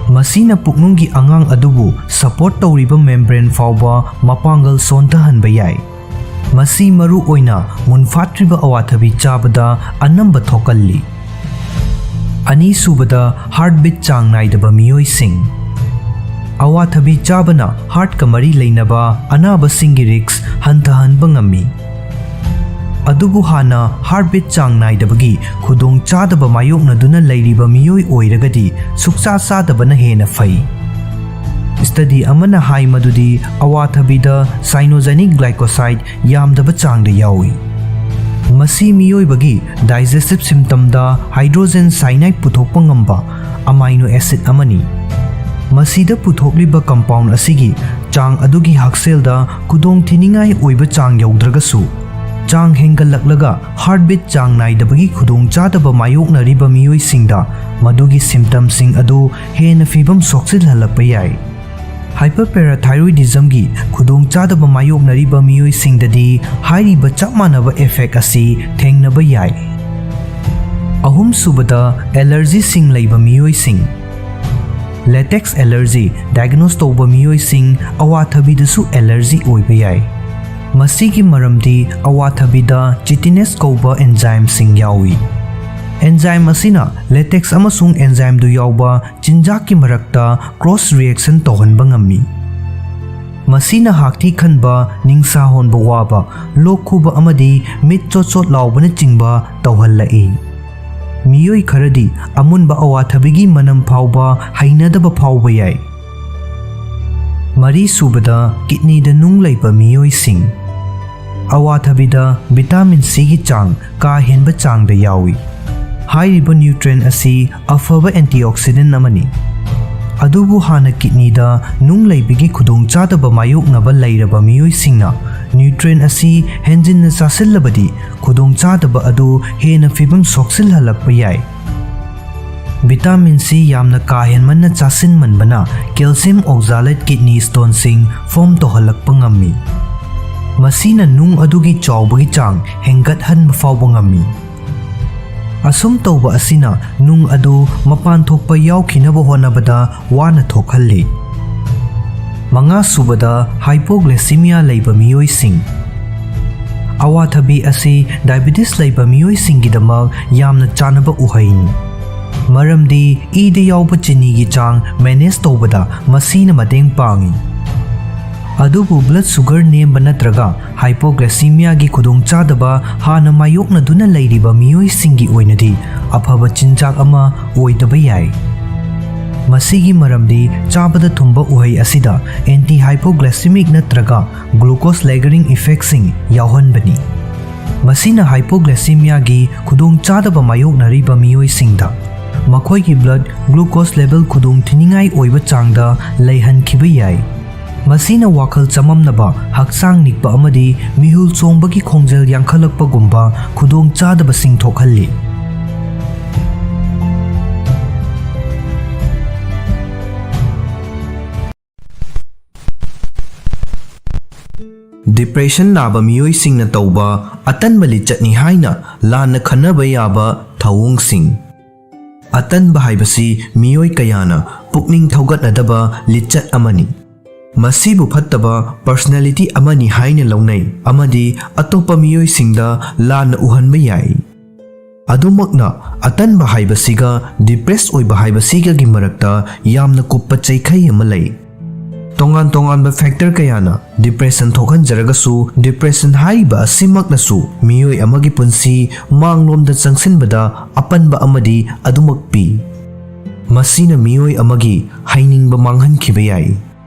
ꯃꯁꯤꯅ ꯄꯨꯛꯅꯨꯡꯒꯤ ꯑꯉꯥꯡ ꯑꯗꯨꯕꯨ ꯁꯄꯣꯔꯠ ꯇꯧꯔꯤꯕ ꯃꯦꯝꯕ꯭ꯔꯦꯟ ꯐꯥꯎꯕ ꯃꯄꯥꯡꯒꯜ ꯁꯣꯟꯊꯍꯟꯕ ꯌꯥꯏ꯫ ꯃꯁꯤ ꯃꯔꯨ ꯑꯣꯏꯅ ꯃꯨꯟꯐꯥꯠꯇ꯭ꯔꯤꯕ ꯑꯋꯥꯊꯕꯤ ꯆꯥꯕꯗ ꯑꯅꯝꯕ ꯊꯣꯛꯀꯜꯂꯤ꯫ ꯑꯅꯤꯁꯨꯕꯗ, ꯍꯥꯔꯠꯕꯤꯠ ꯆꯥꯡ ꯅꯥꯏꯗꯕ ꯃꯤꯑꯣꯏꯁꯤꯡ꯫ ꯑꯋꯥꯊꯕꯤ ꯆꯥꯕꯅ ꯍꯥꯔꯠꯀ ꯃꯔꯤ ꯂꯩꯅꯕ ꯑꯅꯥꯕꯁꯤꯡꯒꯤ ꯔꯤꯁ꯭ꯛ ꯍꯟꯊꯍꯟꯕ ꯉꯝꯃꯤ꯫ ꯑꯗꯨꯕꯨ ꯍꯥꯟꯅ ꯍꯥꯔꯠꯕꯤꯠ ꯆꯥꯡ ꯅꯥꯏꯗꯕꯒꯤ ꯈꯨꯗꯣꯡꯆꯥꯗꯕ ꯃꯥꯌꯣꯛꯅꯗꯨꯅ ꯂꯩꯔꯤꯕ ꯃꯤꯑꯣꯏ ꯑꯣꯏꯔꯒꯗꯤ ꯁꯨꯛꯆꯥ ꯆꯥꯗꯕꯅ ꯍꯦꯟꯅ ꯐꯩ꯫ ꯁ꯭ꯇꯗꯤ ꯑꯃꯅ ꯍꯥꯏ ꯃꯗꯨꯗꯤ ꯑꯋꯥꯊꯕꯤꯗ ꯁꯥꯏꯅꯣꯖꯦꯅꯤꯛ ꯒ꯭ꯂꯥꯏꯀꯣꯁꯥꯏꯗ ꯌꯥꯝꯗꯕ ꯆꯥꯡꯗ ꯌꯥꯎꯏ꯫ ꯃꯁꯤ ꯃꯤꯑꯣꯏꯕꯒꯤ ꯗꯥꯏꯖꯦꯁꯇꯤꯚ ꯁꯤꯁꯇꯦꯝꯗ ꯍꯥꯏꯗ꯭ꯔꯣꯖꯦꯟ ꯁꯥꯏꯅꯥꯏꯗ ꯄꯨꯊꯣꯛꯄ ꯉꯝꯕ ꯑꯃꯥꯏꯅꯣ ꯑꯦꯁꯤꯗ ꯑꯃꯅꯤ꯫ ꯃꯁꯤꯗ ꯄꯨꯊꯣꯛꯂꯤꯕ ꯀꯝꯄꯥꯎꯟꯗ ꯑꯁꯤꯒꯤ ꯆꯥꯡ ꯑꯗꯨꯒꯤ ꯍꯛꯁꯦꯜꯗ ꯈꯨꯗꯣꯡ ꯊꯤꯅꯤꯡꯉꯥꯏ ꯑꯣꯏꯕ ꯆꯥꯡ ꯌꯧꯗ꯭ꯔꯒꯁꯨ, ꯆꯥꯡ ꯍꯦꯟꯒꯠꯂꯛꯂꯒ ꯍꯥꯔꯠꯕꯤꯠ ꯆꯥꯡ ꯅꯥꯏꯗꯕꯒꯤ ꯈꯨꯗꯣꯡꯆꯥꯗꯕ ꯃꯥꯌꯣꯛꯅꯔꯤꯕ ꯃꯤꯑꯣꯏꯁꯤꯡꯗ ꯃꯗꯨꯒꯤ ꯁꯤꯝꯇꯝꯁꯤꯡ ꯑꯗꯨ ꯍꯦꯟꯅ ꯐꯤꯕꯝ ꯁꯣꯛꯆꯤꯜꯍꯜꯂꯛꯄ ꯌꯥꯏ꯫ ꯍꯥꯏꯄꯔꯄꯦꯔꯥꯊꯥꯏꯔꯣꯏꯗꯤꯖꯝꯒꯤ ꯈꯨꯗꯣꯡꯆꯥꯗꯕ ꯃꯥꯌꯣꯛꯅꯔꯤꯕ ꯃꯤꯑꯣꯏꯁꯤꯡꯗꯗꯤ ꯍꯥꯏꯔꯤꯕ ꯆꯞ ꯃꯥꯟꯅꯕ ꯏꯐꯦꯛ ꯑꯁꯤ ꯊꯦꯡꯅꯕ ꯌꯥꯏ꯫ ꯑꯍꯨꯝꯁꯨꯕꯗ, ꯑꯦꯂꯔꯖꯤꯁꯤꯡ ꯂꯩꯕ ꯃꯤꯑꯣꯏꯁꯤꯡ꯫ ꯂꯦꯇꯦꯛꯁ ꯑꯦꯂꯔꯖꯤ ꯗꯥꯏꯒꯅꯣꯁ ꯇꯧꯕ ꯃꯤꯑꯣꯏꯁꯤꯡ ꯑꯋꯥꯊꯕꯤꯗꯁꯨ ꯑꯦꯂꯔꯖꯤ ꯑꯣꯏꯕ ꯌꯥꯏ꯫ ꯃꯁꯤꯒꯤ ꯃꯔꯝꯗꯤ ꯑꯋꯥꯊꯕꯤꯗ ꯆꯤꯇꯤꯅꯦꯁ ꯀꯧꯕ ꯑꯦꯟꯖꯥꯏꯝꯁꯤꯡ ꯌꯥꯎꯏ꯫ ꯑꯦꯟꯖꯥꯏꯝ ꯑꯁꯤꯅ ꯂꯦꯇꯦꯛꯁ ꯑꯃꯁꯨꯡ ꯑꯦꯟꯖꯥꯏꯝꯗꯨ ꯌꯥꯎꯕ ꯆꯤꯟꯖꯥꯛꯀꯤ ꯃꯔꯛꯇ ꯀ꯭ꯔꯣꯁ ꯔꯤꯑꯦꯛꯁꯟ ꯇꯧꯍꯟꯕ ꯉꯝꯃꯤ꯫ ꯃꯁꯤꯅ ꯍꯥꯛꯊꯤ ꯈꯟꯕ, ꯅꯤꯡꯁꯥ ꯍꯣꯟꯕ ꯋꯥꯕ, ꯂꯣꯛ ꯈꯨꯕ ꯑꯃꯗꯤ ꯃꯤꯠ ꯆꯣꯠ ꯆꯣꯠ ꯂꯥꯎꯕꯅꯆꯤꯡꯕ ꯇꯧꯍꯜꯂꯛꯏ꯫ ꯃꯤꯑꯣꯏ ꯈꯔꯗꯤ ꯑꯃꯨꯟꯕ ꯑꯋꯥꯊꯕꯤꯒꯤ ꯃꯅꯝ ꯐꯥꯎꯕ ꯍꯩꯅꯗꯕ ꯐꯥꯎꯕ ꯌꯥꯏ꯫ ꯃꯔꯤꯁꯨꯕꯗ, ꯀꯤꯠꯅꯤꯗ ꯅꯨꯡ ꯂꯩꯕ ꯃꯤꯑꯣꯏꯁꯤꯡ꯫ ꯑꯋꯥꯊꯕꯤꯗ ꯚꯤꯇꯥꯃꯤꯟ ꯁꯤꯒꯤ ꯆꯥꯡ ꯀꯥ ꯍꯦꯟꯕ ꯆꯥꯡꯗ ꯌꯥꯎꯏ꯫ ꯍꯥꯏꯔꯤꯕ ꯅ꯭ꯌꯨꯇ꯭ꯔꯦꯟ ꯑꯁꯤ ꯑꯐꯕ ꯑꯦꯟꯇꯤꯑꯣꯛꯁꯤꯗꯦꯟ ꯑꯃꯅꯤ꯫ ꯑꯗꯨꯕꯨ ꯍꯥꯟꯅ ꯀꯤꯠꯅꯤꯗ ꯅꯨꯡ ꯂꯩꯕꯒꯤ ꯈꯨꯗꯣꯡꯆꯥꯗꯕ ꯃꯥꯌꯣꯛꯅꯕ ꯂꯩꯔꯕ ꯃꯤꯑꯣꯏꯁꯤꯡꯅ ꯅ꯭ꯌꯨꯇ꯭ꯔꯦꯟ ꯑꯁꯤ ꯍꯦꯟꯖꯤꯟꯅ ꯆꯥꯁꯤꯜꯂꯕꯗꯤ ꯈꯨꯗꯣꯡꯆꯥꯗꯕ ꯑꯗꯨ ꯍꯦꯟꯅ ꯐꯤꯕꯝ ꯁꯣꯛꯆꯤꯜꯍꯜꯂꯛꯄ ꯌꯥꯏ꯫ ꯚꯤꯇꯥꯃꯤꯟ ꯁꯤ ꯌꯥꯝꯅ ꯀꯥ ꯍꯦꯟꯃꯟꯅ ꯆꯥꯁꯤꯟꯃꯟꯕꯅ ꯀꯦꯜꯁꯤꯌꯝ ꯑꯣꯛꯖꯥꯂꯦꯠ ꯀꯤꯠꯅꯤ ꯁ꯭ꯇꯣꯟꯁꯤꯡ ꯐꯣꯔꯝ ꯇꯧꯍꯜꯂꯛꯄ ꯉꯝꯃꯤ꯫ ꯃꯁꯤꯅ ꯅꯨꯡ ꯑꯗꯨꯒꯤ ꯆꯥꯎꯕꯒꯤ ꯆꯥꯡ ꯍꯦꯟꯒꯠꯍꯟꯕ ꯐꯥꯎꯕ ꯉꯝꯃꯤ꯫ ꯑꯁꯨꯝ ꯇꯧꯕ ꯑꯁꯤꯅ ꯅꯨꯡ ꯑꯗꯨ ꯃꯄꯥꯟ ꯊꯣꯛꯄ ꯌꯥꯎꯈꯤꯅꯕ ꯍꯣꯠꯅꯕꯗ ꯋꯥꯅ ꯊꯣꯛꯍꯜꯂꯤ꯫ ꯃꯉꯥꯁꯨꯕꯗ, ꯍꯥꯏꯄꯣꯒ꯭ꯂꯥꯏꯁꯤꯃꯤꯌꯥ ꯂꯩꯕ ꯃꯤꯑꯣꯏꯁꯤꯡ꯫ ꯑꯋꯥꯊꯕꯤ ꯑꯁꯤ ꯗꯥꯏꯕꯤꯇꯤꯁ ꯂꯩꯕ ꯃꯤꯑꯣꯏꯁꯤꯡꯒꯤꯗꯃꯛ ꯌꯥꯝꯅ ꯆꯥꯅꯕ ꯎꯍꯩꯅꯤ, ꯃꯔꯝꯗꯤ ꯏꯗ ꯌꯥꯎꯕ ꯆꯤꯅꯤꯒꯤ ꯆꯥꯡ ꯃꯦꯅꯦꯖ ꯇꯧꯕꯗ ꯃꯁꯤꯅ ꯃꯇꯦꯡ ꯄꯥꯡꯏ꯫ ꯑꯗꯨꯕꯨ ꯕ꯭ꯂꯗ ꯁꯨꯒꯔ ꯅꯦꯝꯕ ꯅꯠꯇ꯭ꯔꯒ ꯍꯥꯏꯄꯣꯒ꯭ꯂꯥꯏꯁꯤꯃꯤꯌꯥꯒꯤ ꯈꯨꯗꯣꯡꯆꯥꯗꯕ ꯍꯥꯟꯅ ꯃꯥꯌꯣꯛꯅꯗꯨꯅ ꯂꯩꯔꯤꯕ ꯃꯤꯑꯣꯏꯁꯤꯡꯒꯤ ꯑꯣꯏꯅꯗꯤ ꯑꯐꯕ ꯆꯤꯟꯖꯥꯛ ꯑꯃ ꯑꯣꯏꯗꯕ ꯌꯥꯏ꯫ ꯃꯁꯤꯒꯤ ꯃꯔꯝꯗꯤ ꯆꯥꯕꯗ ꯊꯨꯝꯕ ꯎꯍꯩ ꯑꯁꯤꯗ ꯑꯦꯟꯇꯤ ꯍꯥꯏꯄꯣꯒ꯭ꯂꯥꯏꯁꯤꯃꯤꯛ ꯅꯠꯇ꯭ꯔꯒ ꯒ꯭ꯂꯨꯀꯣꯁ ꯂꯦꯒꯔꯤꯡ ꯏꯐꯦꯛꯁꯤꯡ ꯌꯥꯎꯍꯟꯕꯅꯤ꯫ ꯃꯁꯤꯅ ꯍꯥꯏꯄꯣꯒ꯭ꯂꯥꯏꯁꯤꯃꯤꯌꯥꯒꯤ ꯈꯨꯗꯣꯡꯆꯥꯗꯕ ꯃꯥꯌꯣꯛꯅꯔꯤꯕ ꯃꯤꯑꯣꯏꯁꯤꯡꯗ ꯃꯈꯣꯏꯒꯤ ꯕ꯭ꯂꯗ ꯒ꯭ꯂꯨꯀꯣꯁ ꯂꯦꯚꯦꯜ ꯈꯨꯗꯣꯡꯊꯤꯅꯤꯡꯉꯥꯏ ꯑꯣꯏꯕ ꯆꯥꯡꯗ ꯂꯩꯍꯟꯈꯤꯕ ꯌꯥꯏ꯫ ꯃꯁꯤꯅ ꯋꯥꯈꯜ ꯆꯃꯝꯅꯕ, ꯍꯛꯆꯥꯡ ꯅꯤꯛꯄ ꯑꯃꯗꯤ ꯃꯤꯍꯨꯜ ꯆꯣꯡꯕꯒꯤ ꯈꯣꯡꯖꯦꯜ ꯌꯥꯡꯈꯠꯂꯛꯄꯒꯨꯝꯕ ꯈꯨꯗꯣꯡꯆꯥꯗꯕꯁꯤꯡ ꯊꯣꯛꯍꯜꯂꯤ꯫ ꯗꯤꯄ꯭ꯔꯦꯁꯟ ꯅꯥꯕ ꯃꯤꯑꯣꯏꯁꯤꯡꯅ ꯇꯧꯕ ꯑꯇꯟꯕ ꯂꯤꯆꯠꯅꯤ ꯍꯥꯏꯅ ꯂꯥꯟꯅ ꯈꯟꯅꯕ ꯌꯥꯕ ꯊꯧꯑꯣꯡꯁꯤꯡ꯫ ꯑꯇꯟꯕ ꯍꯥꯏꯕꯁꯤ ꯃꯤꯑꯣꯏ ꯀꯌꯥꯅ ꯄꯨꯛꯅꯤꯡ ꯊꯧꯒꯠꯅꯗꯕ ꯂꯤꯆꯠ ꯑꯃꯅꯤ꯫ ꯃꯁꯤꯕꯨ ꯐꯠꯇꯕ ꯄꯔꯁꯅꯦꯂꯤꯇꯤ ꯑꯃꯅꯤ ꯍꯥꯏꯅ ꯂꯧꯅꯩ ꯑꯃꯗꯤ ꯑꯇꯣꯞꯄ ꯃꯤꯑꯣꯏꯁꯤꯡꯗ ꯂꯥꯟꯅ ꯎꯍꯟꯕ ꯌꯥꯏ꯫ ꯑꯗꯨꯃꯛꯅ, ꯑꯇꯟꯕ ꯍꯥꯏꯕꯁꯤꯒ ꯗꯤꯄ꯭ꯔꯦꯁ ꯑꯣꯏꯕ ꯍꯥꯏꯕꯁꯤꯒꯒꯤ ꯃꯔꯛꯇ ꯌꯥꯝꯅ ꯀꯨꯞꯄ ꯆꯩꯈꯩ ꯑꯃ ꯂꯩ꯫ ꯇꯣꯉꯥꯟ ꯇꯣꯉꯥꯟꯕ ꯐꯦꯛꯇꯔ ꯀꯌꯥꯅ ꯗꯤꯄ꯭ꯔꯦꯁꯟ ꯊꯣꯛꯍꯟꯖꯔꯒꯁꯨ, ꯗꯤꯄ꯭ꯔꯦꯁꯟ ꯍꯥꯏꯔꯤꯕ ꯑꯁꯤꯃꯛꯅꯁꯨ ꯃꯤꯑꯣꯏ ꯑꯃꯒꯤ ꯄꯨꯟꯁꯤ ꯃꯥꯡꯂꯣꯝꯗ ꯆꯪꯁꯤꯟꯕꯗ ꯑꯄꯟꯕ ꯑꯃꯗꯤ ꯑꯗꯨꯃꯛ ꯄꯤ꯫ ꯃꯁꯤꯅ ꯃꯤꯑꯣꯏ ꯑꯃꯒꯤ ꯍꯩꯅꯤꯡꯕ ꯃꯥꯡꯍꯟꯈꯤꯕ ꯌꯥꯏ,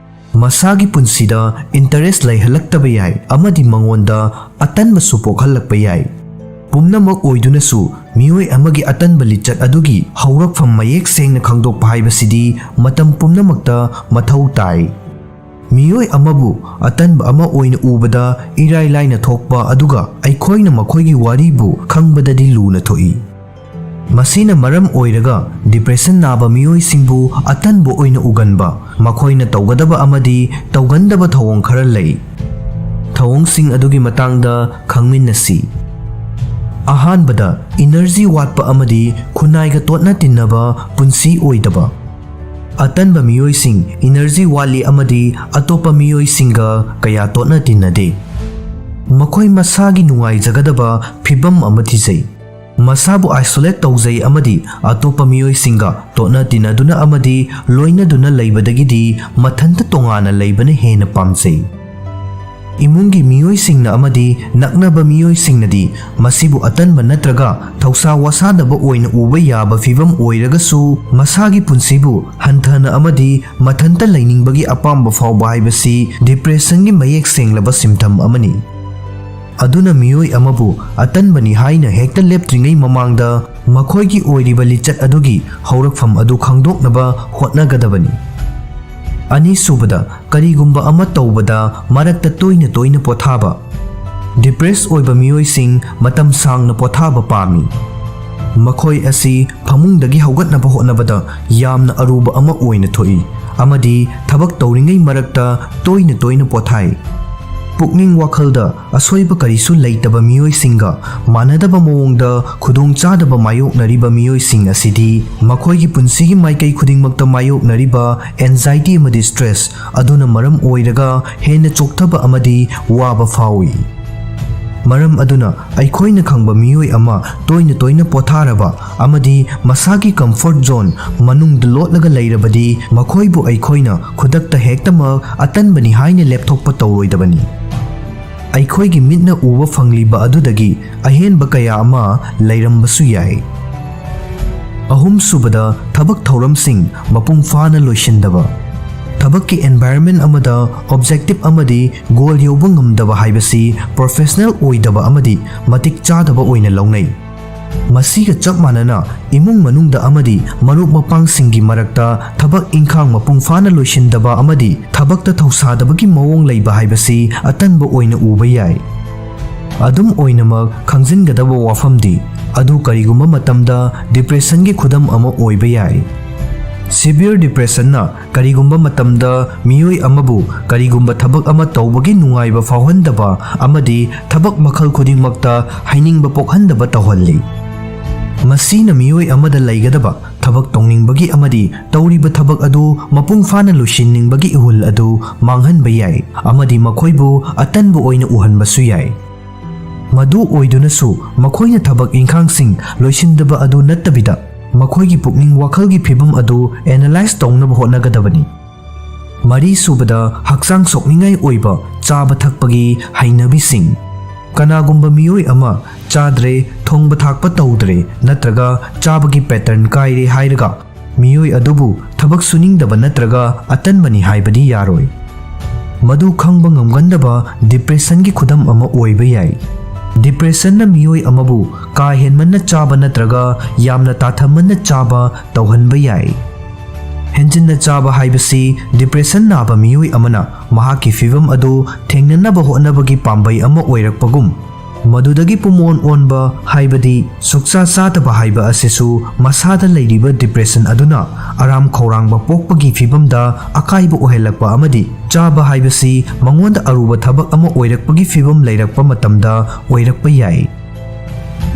ꯃꯁꯥꯒꯤ ꯄꯨꯟꯁꯤꯗ ꯏꯟꯇꯔꯦꯁ ꯂꯩꯍꯜꯂꯛꯇꯕ ꯌꯥꯏ ꯑꯃꯗꯤ ꯃꯉꯣꯟꯗ ꯑꯇꯟꯕꯁꯨ ꯄꯣꯛꯍꯜꯂꯛꯄ ꯌꯥꯏ꯫ ꯄꯨꯝꯅꯃꯛ ꯑꯣꯏꯗꯨꯅꯁꯨ, ꯃꯤꯑꯣꯏ ꯑꯃꯒꯤ ꯑꯇꯟꯕ ꯂꯤꯆꯠ ꯑꯗꯨꯒꯤ ꯍꯧꯔꯛꯐꯝ ꯃꯌꯦꯛ ꯁꯦꯡꯅ ꯈꯪꯗꯣꯛꯄ ꯍꯥꯏꯕꯁꯤꯗꯤ ꯃꯇꯝ ꯄꯨꯝꯅꯃꯛꯇ ꯃꯊꯧ ꯇꯥꯏ꯫ ꯃꯤꯑꯣꯏ ꯑꯃꯕꯨ ꯑꯇꯟꯕ ꯑꯃ ꯑꯣꯏꯅ ꯎꯕꯗ ꯏꯔꯥꯏ ꯂꯥꯏꯅ ꯊꯣꯛꯄ, ꯑꯗꯨꯒ ꯑꯩꯈꯣꯏꯅ ꯃꯈꯣꯏꯒꯤ ꯋꯥꯔꯤꯕꯨ ꯈꯪꯕꯗꯗꯤ ꯂꯨꯅ ꯊꯣꯛꯏ꯫ ꯃꯁꯤꯅ ꯃꯔꯝ ꯑꯣꯏꯔꯒ ꯗꯤꯄ꯭ꯔꯦꯁꯟ ꯅꯥꯕ ꯃꯤꯑꯣꯏꯁꯤꯡꯕꯨ ꯑꯇꯟꯕ ꯑꯣꯏꯅ ꯎꯒꯟꯕ, ꯃꯈꯣꯏꯅ ꯇꯧꯒꯗꯕ ꯑꯃꯗꯤ ꯇꯧꯒꯟꯗꯕ ꯊꯧꯑꯣꯡ ꯈꯔ ꯂꯩ꯫ ꯊꯧꯑꯣꯡꯁꯤꯡ ꯑꯗꯨꯒꯤ ꯃꯇꯥꯡꯗ ꯈꯪꯃꯤꯟꯅꯁꯤ꯫ ꯑꯍꯥꯟꯕꯗ, ꯏꯅꯔꯖꯤ ꯋꯥꯠꯄ ꯑꯃꯗꯤ ꯈꯨꯟꯅꯥꯏꯒ ꯇꯣꯠꯅ ꯇꯤꯟꯅꯕ ꯄꯨꯟꯁꯤ ꯑꯣꯏꯗꯕ꯫ ꯑꯇꯟꯕ ꯃꯤꯑꯣꯏꯁꯤꯡ ꯏꯅꯔꯖꯤ ꯋꯥꯠꯂꯤ ꯑꯃꯗꯤ ꯑꯇꯣꯞꯄ ꯃꯤꯑꯣꯏꯁꯤꯡꯒ ꯀꯌꯥ ꯇꯣꯠꯅ ꯇꯤꯟꯅꯗꯦ꯫ ꯃꯈꯣꯏ ꯃꯁꯥꯒꯤ ꯅꯨꯡꯉꯥꯏꯖꯒꯗꯕ ꯐꯤꯚꯝ ꯑꯃ ꯊꯤꯖꯩ꯫ ꯃꯁꯥꯕꯨ ꯑꯥꯏꯁꯣꯂꯦꯠ ꯇꯧꯖꯩ ꯑꯃꯗꯤ ꯑꯇꯣꯞꯄ ꯃꯤꯑꯣꯏꯁꯤꯡꯒ ꯇꯣꯠꯅ ꯇꯤꯟꯅꯗꯨꯅ ꯑꯃꯗꯤ ꯂꯣꯏꯅꯗꯨꯅ ꯂꯩꯕꯗꯒꯤꯗꯤ ꯃꯊꯟꯇ ꯇꯣꯉꯥꯟꯅ ꯂꯩꯕꯅ ꯍꯦꯟꯅ ꯄꯥꯝꯖꯩ꯫ ꯏꯃꯨꯡꯒꯤ ꯃꯤꯑꯣꯏꯁꯤꯡꯅ ꯑꯃꯗꯤ ꯅꯛꯅꯕ ꯃꯤꯑꯣꯏꯁꯤꯡꯅꯗꯤ ꯃꯁꯤꯕꯨ ꯑꯇꯟꯕ ꯅꯠꯇ꯭ꯔꯒ ꯊꯧꯁꯥ ꯋꯥꯁꯥꯗꯕ ꯑꯣꯏꯅ ꯎꯕ ꯌꯥꯕ ꯐꯤꯚꯝ ꯑꯣꯏꯔꯒꯁꯨ, ꯃꯁꯥꯒꯤ ꯄꯨꯟꯁꯤꯕꯨ ꯍꯟꯊꯅ ꯑꯃꯗꯤ ꯃꯊꯟꯇ ꯂꯩꯅꯤꯡꯕꯒꯤ ꯑꯄꯥꯝꯕ ꯐꯥꯎꯕ ꯍꯥꯏꯕꯁꯤ ꯗꯤꯄ꯭ꯔꯦꯁꯟꯒꯤ ꯃꯌꯦꯛ ꯁꯦꯡꯂꯕ ꯁꯤꯝꯇꯝ ꯑꯃꯅꯤ꯫ ꯑꯗꯨꯅ ꯃꯤꯑꯣꯏ ꯑꯃꯕꯨ ꯑꯇꯟꯕꯅꯤ ꯍꯥꯏꯅ ꯍꯦꯛꯇ ꯂꯦꯞꯇ꯭ꯔꯤꯉꯩ ꯃꯃꯥꯡꯗ ꯃꯈꯣꯏꯒꯤ ꯑꯣꯏꯔꯤꯕ ꯂꯤꯆꯠ ꯑꯗꯨꯒꯤ ꯍꯧꯔꯛꯐꯝ ꯑꯗꯨ ꯈꯪꯗꯣꯛꯅꯕ ꯍꯣꯠꯅꯒꯗꯕꯅꯤ꯫ ꯑꯅꯤꯁꯨꯕꯗ, ꯀꯔꯤꯒꯨꯝꯕ ꯑꯃ ꯇꯧꯕꯗ ꯃꯔꯛꯇ ꯇꯣꯏꯅ ꯇꯣꯏꯅ ꯄꯣꯊꯥꯕ꯫ ꯗꯤꯄ꯭ꯔꯦꯁ ꯑꯣꯏꯕ ꯃꯤꯑꯣꯏꯁꯤꯡ ꯃꯇꯝ ꯁꯥꯡꯅ ꯄꯣꯊꯥꯕ ꯄꯥꯝꯃꯤ꯫ ꯃꯈꯣꯏ ꯑꯁꯤ ꯐꯃꯨꯡꯗꯒꯤ ꯍꯧꯒꯠꯅꯕ ꯍꯣꯠꯅꯕꯗ ꯌꯥꯝꯅ ꯑꯔꯨꯕ ꯑꯃ ꯑꯣꯏꯅ ꯊꯣꯛꯏ ꯑꯃꯗꯤ ꯊꯕꯛ ꯇꯧꯔꯤꯉꯩ ꯃꯔꯛꯇ ꯇꯣꯏꯅ ꯇꯣꯏꯅ ꯄꯣꯊꯥꯏ꯫ ꯄꯨꯛꯅꯤꯡ ꯋꯥꯈꯜꯗ ꯑꯁꯣꯏꯕ ꯀꯔꯤꯁꯨ ꯂꯩꯇꯕ ꯃꯤꯑꯣꯏꯁꯤꯡꯒ ꯃꯥꯟꯅꯗꯕ ꯃꯑꯣꯡꯗ ꯈꯨꯗꯣꯡꯆꯥꯗꯕ ꯃꯥꯌꯣꯛꯅꯔꯤꯕ ꯃꯤꯑꯣꯏꯁꯤꯡ ꯑꯁꯤꯗꯤ ꯃꯈꯣꯏꯒꯤ ꯄꯨꯟꯁꯤꯒꯤ ꯃꯥꯏꯀꯩ ꯈꯨꯗꯤꯡꯃꯛꯇ ꯃꯥꯌꯣꯛꯅꯔꯤꯕ ꯑꯦꯟꯖꯥꯏꯇꯤ ꯑꯃꯗꯤ ꯁ꯭ꯇ꯭ꯔꯦꯁ ꯑꯗꯨꯅ ꯃꯔꯝ ꯑꯣꯏꯔꯒ ꯍꯦꯟꯅ ꯆꯣꯛꯊꯕ ꯑꯃꯗꯤ ꯋꯥꯕ ꯐꯥꯎꯏ꯫ ꯃꯔꯝ ꯑꯗꯨꯅ, ꯑꯩꯈꯣꯏꯅ ꯈꯪꯕ ꯃꯤꯑꯣꯏ ꯑꯃ ꯇꯣꯏꯅ ꯇꯣꯏꯅ ꯄꯣꯊꯥꯔꯕ ꯑꯃꯗꯤ ꯃꯁꯥꯒꯤ ꯀꯝꯐꯣꯔꯠ ꯖꯣꯟ ꯃꯅꯨꯡꯗ ꯂꯣꯠꯂꯒ ꯂꯩꯔꯕꯗꯤ, ꯃꯈꯣꯏꯕꯨ ꯑꯩꯈꯣꯏꯅ ꯈꯨꯗꯛꯇ ꯍꯦꯛꯇꯃꯛ ꯑꯇꯟꯕꯅꯤ ꯍꯥꯏꯅ ꯂꯦꯞꯊꯣꯛꯄ ꯇꯧꯔꯣꯏꯗꯕꯅꯤ꯫ ꯑꯩꯈꯣꯏꯒꯤ ꯃꯤꯠꯅ ꯎꯕ ꯐꯪꯂꯤꯕ ꯑꯗꯨꯗꯒꯤ ꯑꯍꯦꯟꯕ ꯀꯌꯥ ꯑꯃ ꯂꯩꯔꯝꯕꯁꯨ ꯌꯥꯏ꯫ ꯑꯍꯨꯝꯁꯨꯕꯗ, ꯊꯕꯛ ꯊꯧꯔꯝꯁꯤꯡ ꯃꯄꯨꯡ ꯐꯥꯅ ꯂꯣꯏꯁꯤꯟꯗꯕ꯫ ꯊꯕꯛꯀꯤ ꯑꯦꯟꯚꯥꯏꯔꯟꯃꯦꯟ ꯑꯃꯗ ꯑꯣꯕꯖꯦꯛꯇꯤꯚ ꯑꯃꯗꯤ ꯒꯣꯜ ꯌꯧꯕ ꯉꯝꯗꯕ ꯍꯥꯏꯕꯁꯤ ꯄ꯭ꯔꯣꯐꯦꯁꯅꯦꯜ ꯑꯣꯏꯗꯕ ꯑꯃꯗꯤ ꯃꯇꯤꯛ ꯆꯥꯗꯕ ꯑꯣꯏꯅ ꯂꯧꯅꯩ꯫ ꯃꯁꯤꯒ ꯆꯞ ꯃꯥꯟꯅꯅ, ꯏꯃꯨꯡ ꯃꯅꯨꯡꯗ ꯑꯃꯗꯤ ꯃꯔꯨꯞ ꯃꯄꯥꯡꯁꯤꯡꯒꯤ ꯃꯔꯛꯇ ꯊꯕꯛ ꯏꯪꯈꯥꯡ ꯃꯄꯨꯡ ꯐꯥꯅ ꯂꯣꯏꯁꯤꯟꯗꯕ ꯑꯃꯗꯤ ꯊꯕꯛꯇ ꯊꯧꯁꯥꯗꯕꯒꯤ ꯃꯑꯣꯡ ꯂꯩꯕ ꯍꯥꯏꯕꯁꯤ ꯑꯇꯟꯕ ꯑꯣꯏꯅ ꯎꯕ ꯌꯥꯏ꯫ ꯑꯗꯨꯝ ꯑꯣꯏꯅꯃꯛ, ꯈꯪꯖꯤꯟꯒꯗꯕ ꯋꯥꯐꯝꯗꯤ, ꯑꯗꯨ ꯀꯔꯤꯒꯨꯝꯕ ꯃꯇꯝꯗ ꯗꯤꯄ꯭ꯔꯦꯁꯟꯒꯤ ꯈꯨꯗꯝ ꯑꯃ ꯑꯣꯏꯕ ꯌꯥꯏ꯫ ꯁꯤꯚꯤꯌꯔ ꯗꯤꯄ꯭ꯔꯦꯁꯟꯅ ꯀꯔꯤꯒꯨꯝꯕ ꯃꯇꯝꯗ ꯃꯤꯑꯣꯏ ꯑꯃꯕꯨ ꯀꯔꯤꯒꯨꯝꯕ ꯊꯕꯛ ꯑꯃ ꯇꯧꯕꯒꯤ ꯅꯨꯡꯉꯥꯏꯕ ꯐꯥꯎꯍꯟꯗꯕ ꯑꯃꯗꯤ ꯊꯕꯛ ꯃꯈꯜ ꯈꯨꯗꯤꯡꯃꯛꯇ ꯍꯩꯅꯤꯡꯕ ꯄꯣꯛꯍꯟꯗꯕ ꯇꯧꯍꯜꯂꯤ꯫ ꯃꯁꯤꯅ ꯃꯤꯑꯣꯏ ꯑꯃꯗ ꯂꯩꯒꯗꯕ ꯊꯕꯛ ꯇꯧꯅꯤꯡꯕꯒꯤ ꯑꯃꯗꯤ ꯇꯧꯔꯤꯕ ꯊꯕꯛ ꯑꯗꯨ ꯃꯄꯨꯡ ꯐꯥꯅ ꯂꯣꯏꯁꯤꯟꯅꯤꯡꯕꯒꯤ ꯏꯍꯨꯜ ꯑꯗꯨ ꯃꯥꯡꯍꯟꯕ ꯌꯥꯏ ꯑꯃꯗꯤ ꯃꯈꯣꯏꯕꯨ ꯑꯇꯟꯕ ꯑꯣꯏꯅ ꯎꯍꯟꯕꯁꯨ ꯌꯥꯏ꯫ ꯃꯗꯨ ꯑꯣꯏꯗꯨꯅꯁꯨ, ꯃꯈꯣꯏꯅ ꯊꯕꯛ ꯏꯪꯈꯥꯡꯁꯤꯡ ꯂꯣꯏꯁꯤꯟꯗꯕ ꯑꯗꯨ ꯅꯠꯇꯕꯤꯗ, ꯃꯈꯣꯏꯒꯤ ꯄꯨꯛꯅꯤꯡ ꯋꯥꯈꯜꯒꯤ ꯐꯤꯚꯝ ꯑꯗꯨ ꯑꯦꯅꯥꯂꯥꯏꯖ ꯇꯧꯅꯕ ꯍꯣꯠꯅꯒꯗꯕꯅꯤ꯫ ꯃꯔꯤꯁꯨꯕꯗ, ꯍꯛꯆꯥꯡ ꯁꯣꯛꯅꯤꯡꯉꯥꯏ ꯑꯣꯏꯕ ꯆꯥꯕ ꯊꯛꯄꯒꯤ ꯍꯩꯅꯕꯤꯁꯤꯡ꯫ ꯀꯅꯥꯒꯨꯝꯕ ꯃꯤꯑꯣꯏ ꯑꯃ ꯆꯥꯗ꯭ꯔꯦ, ꯊꯣꯡꯕ ꯊꯥꯛꯄ ꯇꯧꯗ꯭ꯔꯦ ꯅꯠꯇ꯭ꯔꯒ ꯆꯥꯕꯒꯤ ꯄꯦꯇꯔꯟ ꯀꯥꯏꯔꯦ ꯍꯥꯏꯔꯒ, ꯃꯤꯑꯣꯏ ꯑꯗꯨꯕꯨ ꯊꯕꯛ ꯁꯨꯅꯤꯡꯗꯕ ꯅꯠꯇ꯭ꯔꯒ ꯑꯇꯟꯕꯅꯤ ꯍꯥꯏꯕꯗꯤ ꯌꯥꯔꯣꯏ꯫ ꯃꯗꯨ ꯈꯪꯕ ꯉꯝꯒꯟꯗꯕ ꯗꯤꯄ꯭ꯔꯦꯁꯟꯒꯤ ꯈꯨꯗꯝ ꯑꯃ ꯑꯣꯏꯕ ꯌꯥꯏ꯫ ꯗꯤꯄ꯭ꯔꯦꯁꯟꯅ ꯃꯤꯑꯣꯏ ꯑꯃꯕꯨ ꯀꯥ ꯍꯦꯟꯃꯟꯅ ꯆꯥꯕ ꯅꯠꯇ꯭ꯔꯒ ꯌꯥꯝꯅ ꯇꯥꯊꯝꯃꯟꯅ ꯆꯥꯕ ꯇꯧꯍꯟꯕ ꯌꯥꯏ꯫ ꯍꯦꯟꯖꯤꯟꯅ ꯆꯥꯕ ꯍꯥꯏꯕꯁꯤ ꯗꯤꯄ꯭ꯔꯦꯁꯟ ꯅꯥꯕ ꯃꯤꯑꯣꯏ ꯑꯃꯅ ꯃꯍꯥꯛꯀꯤ ꯐꯤꯚꯝ ꯑꯗꯨ ꯊꯦꯡꯅꯅꯕ ꯍꯣꯠꯅꯕꯒꯤ ꯄꯥꯝꯕꯩ ꯑꯃ ꯑꯣꯏꯔꯛꯄꯒꯨꯝ, ꯃꯗꯨꯗꯒꯤ ꯄꯨꯝꯑꯣꯟ ꯑꯣꯟꯕ, ꯍꯥꯏꯕꯗꯤ ꯁꯨꯛꯆꯥ ꯆꯥꯗꯕ ꯍꯥꯏꯕ ꯑꯁꯤꯁꯨ ꯃꯁꯥꯗ ꯂꯩꯔꯤꯕ ꯗꯤꯄ꯭ꯔꯦꯁꯟ ꯑꯗꯨꯅ ꯑꯔꯥꯝ ꯈꯧꯔꯥꯡꯕ ꯄꯣꯛꯄꯒꯤ ꯐꯤꯚꯝꯗ ꯑꯀꯥꯏꯕ ꯑꯣꯏꯍꯜꯂꯛꯄ ꯑꯃꯗꯤ ꯆꯥꯕ ꯍꯥꯏꯕꯁꯤ ꯃꯉꯣꯟꯗ ꯑꯔꯨꯕ ꯊꯕꯛ ꯑꯃ ꯑꯣꯏꯔꯛꯄꯒꯤ ꯐꯤꯚꯝ ꯂꯩꯔꯛꯄ ꯃꯇꯝꯗ ꯑꯣꯏꯔꯛꯄ ꯌꯥꯏ꯫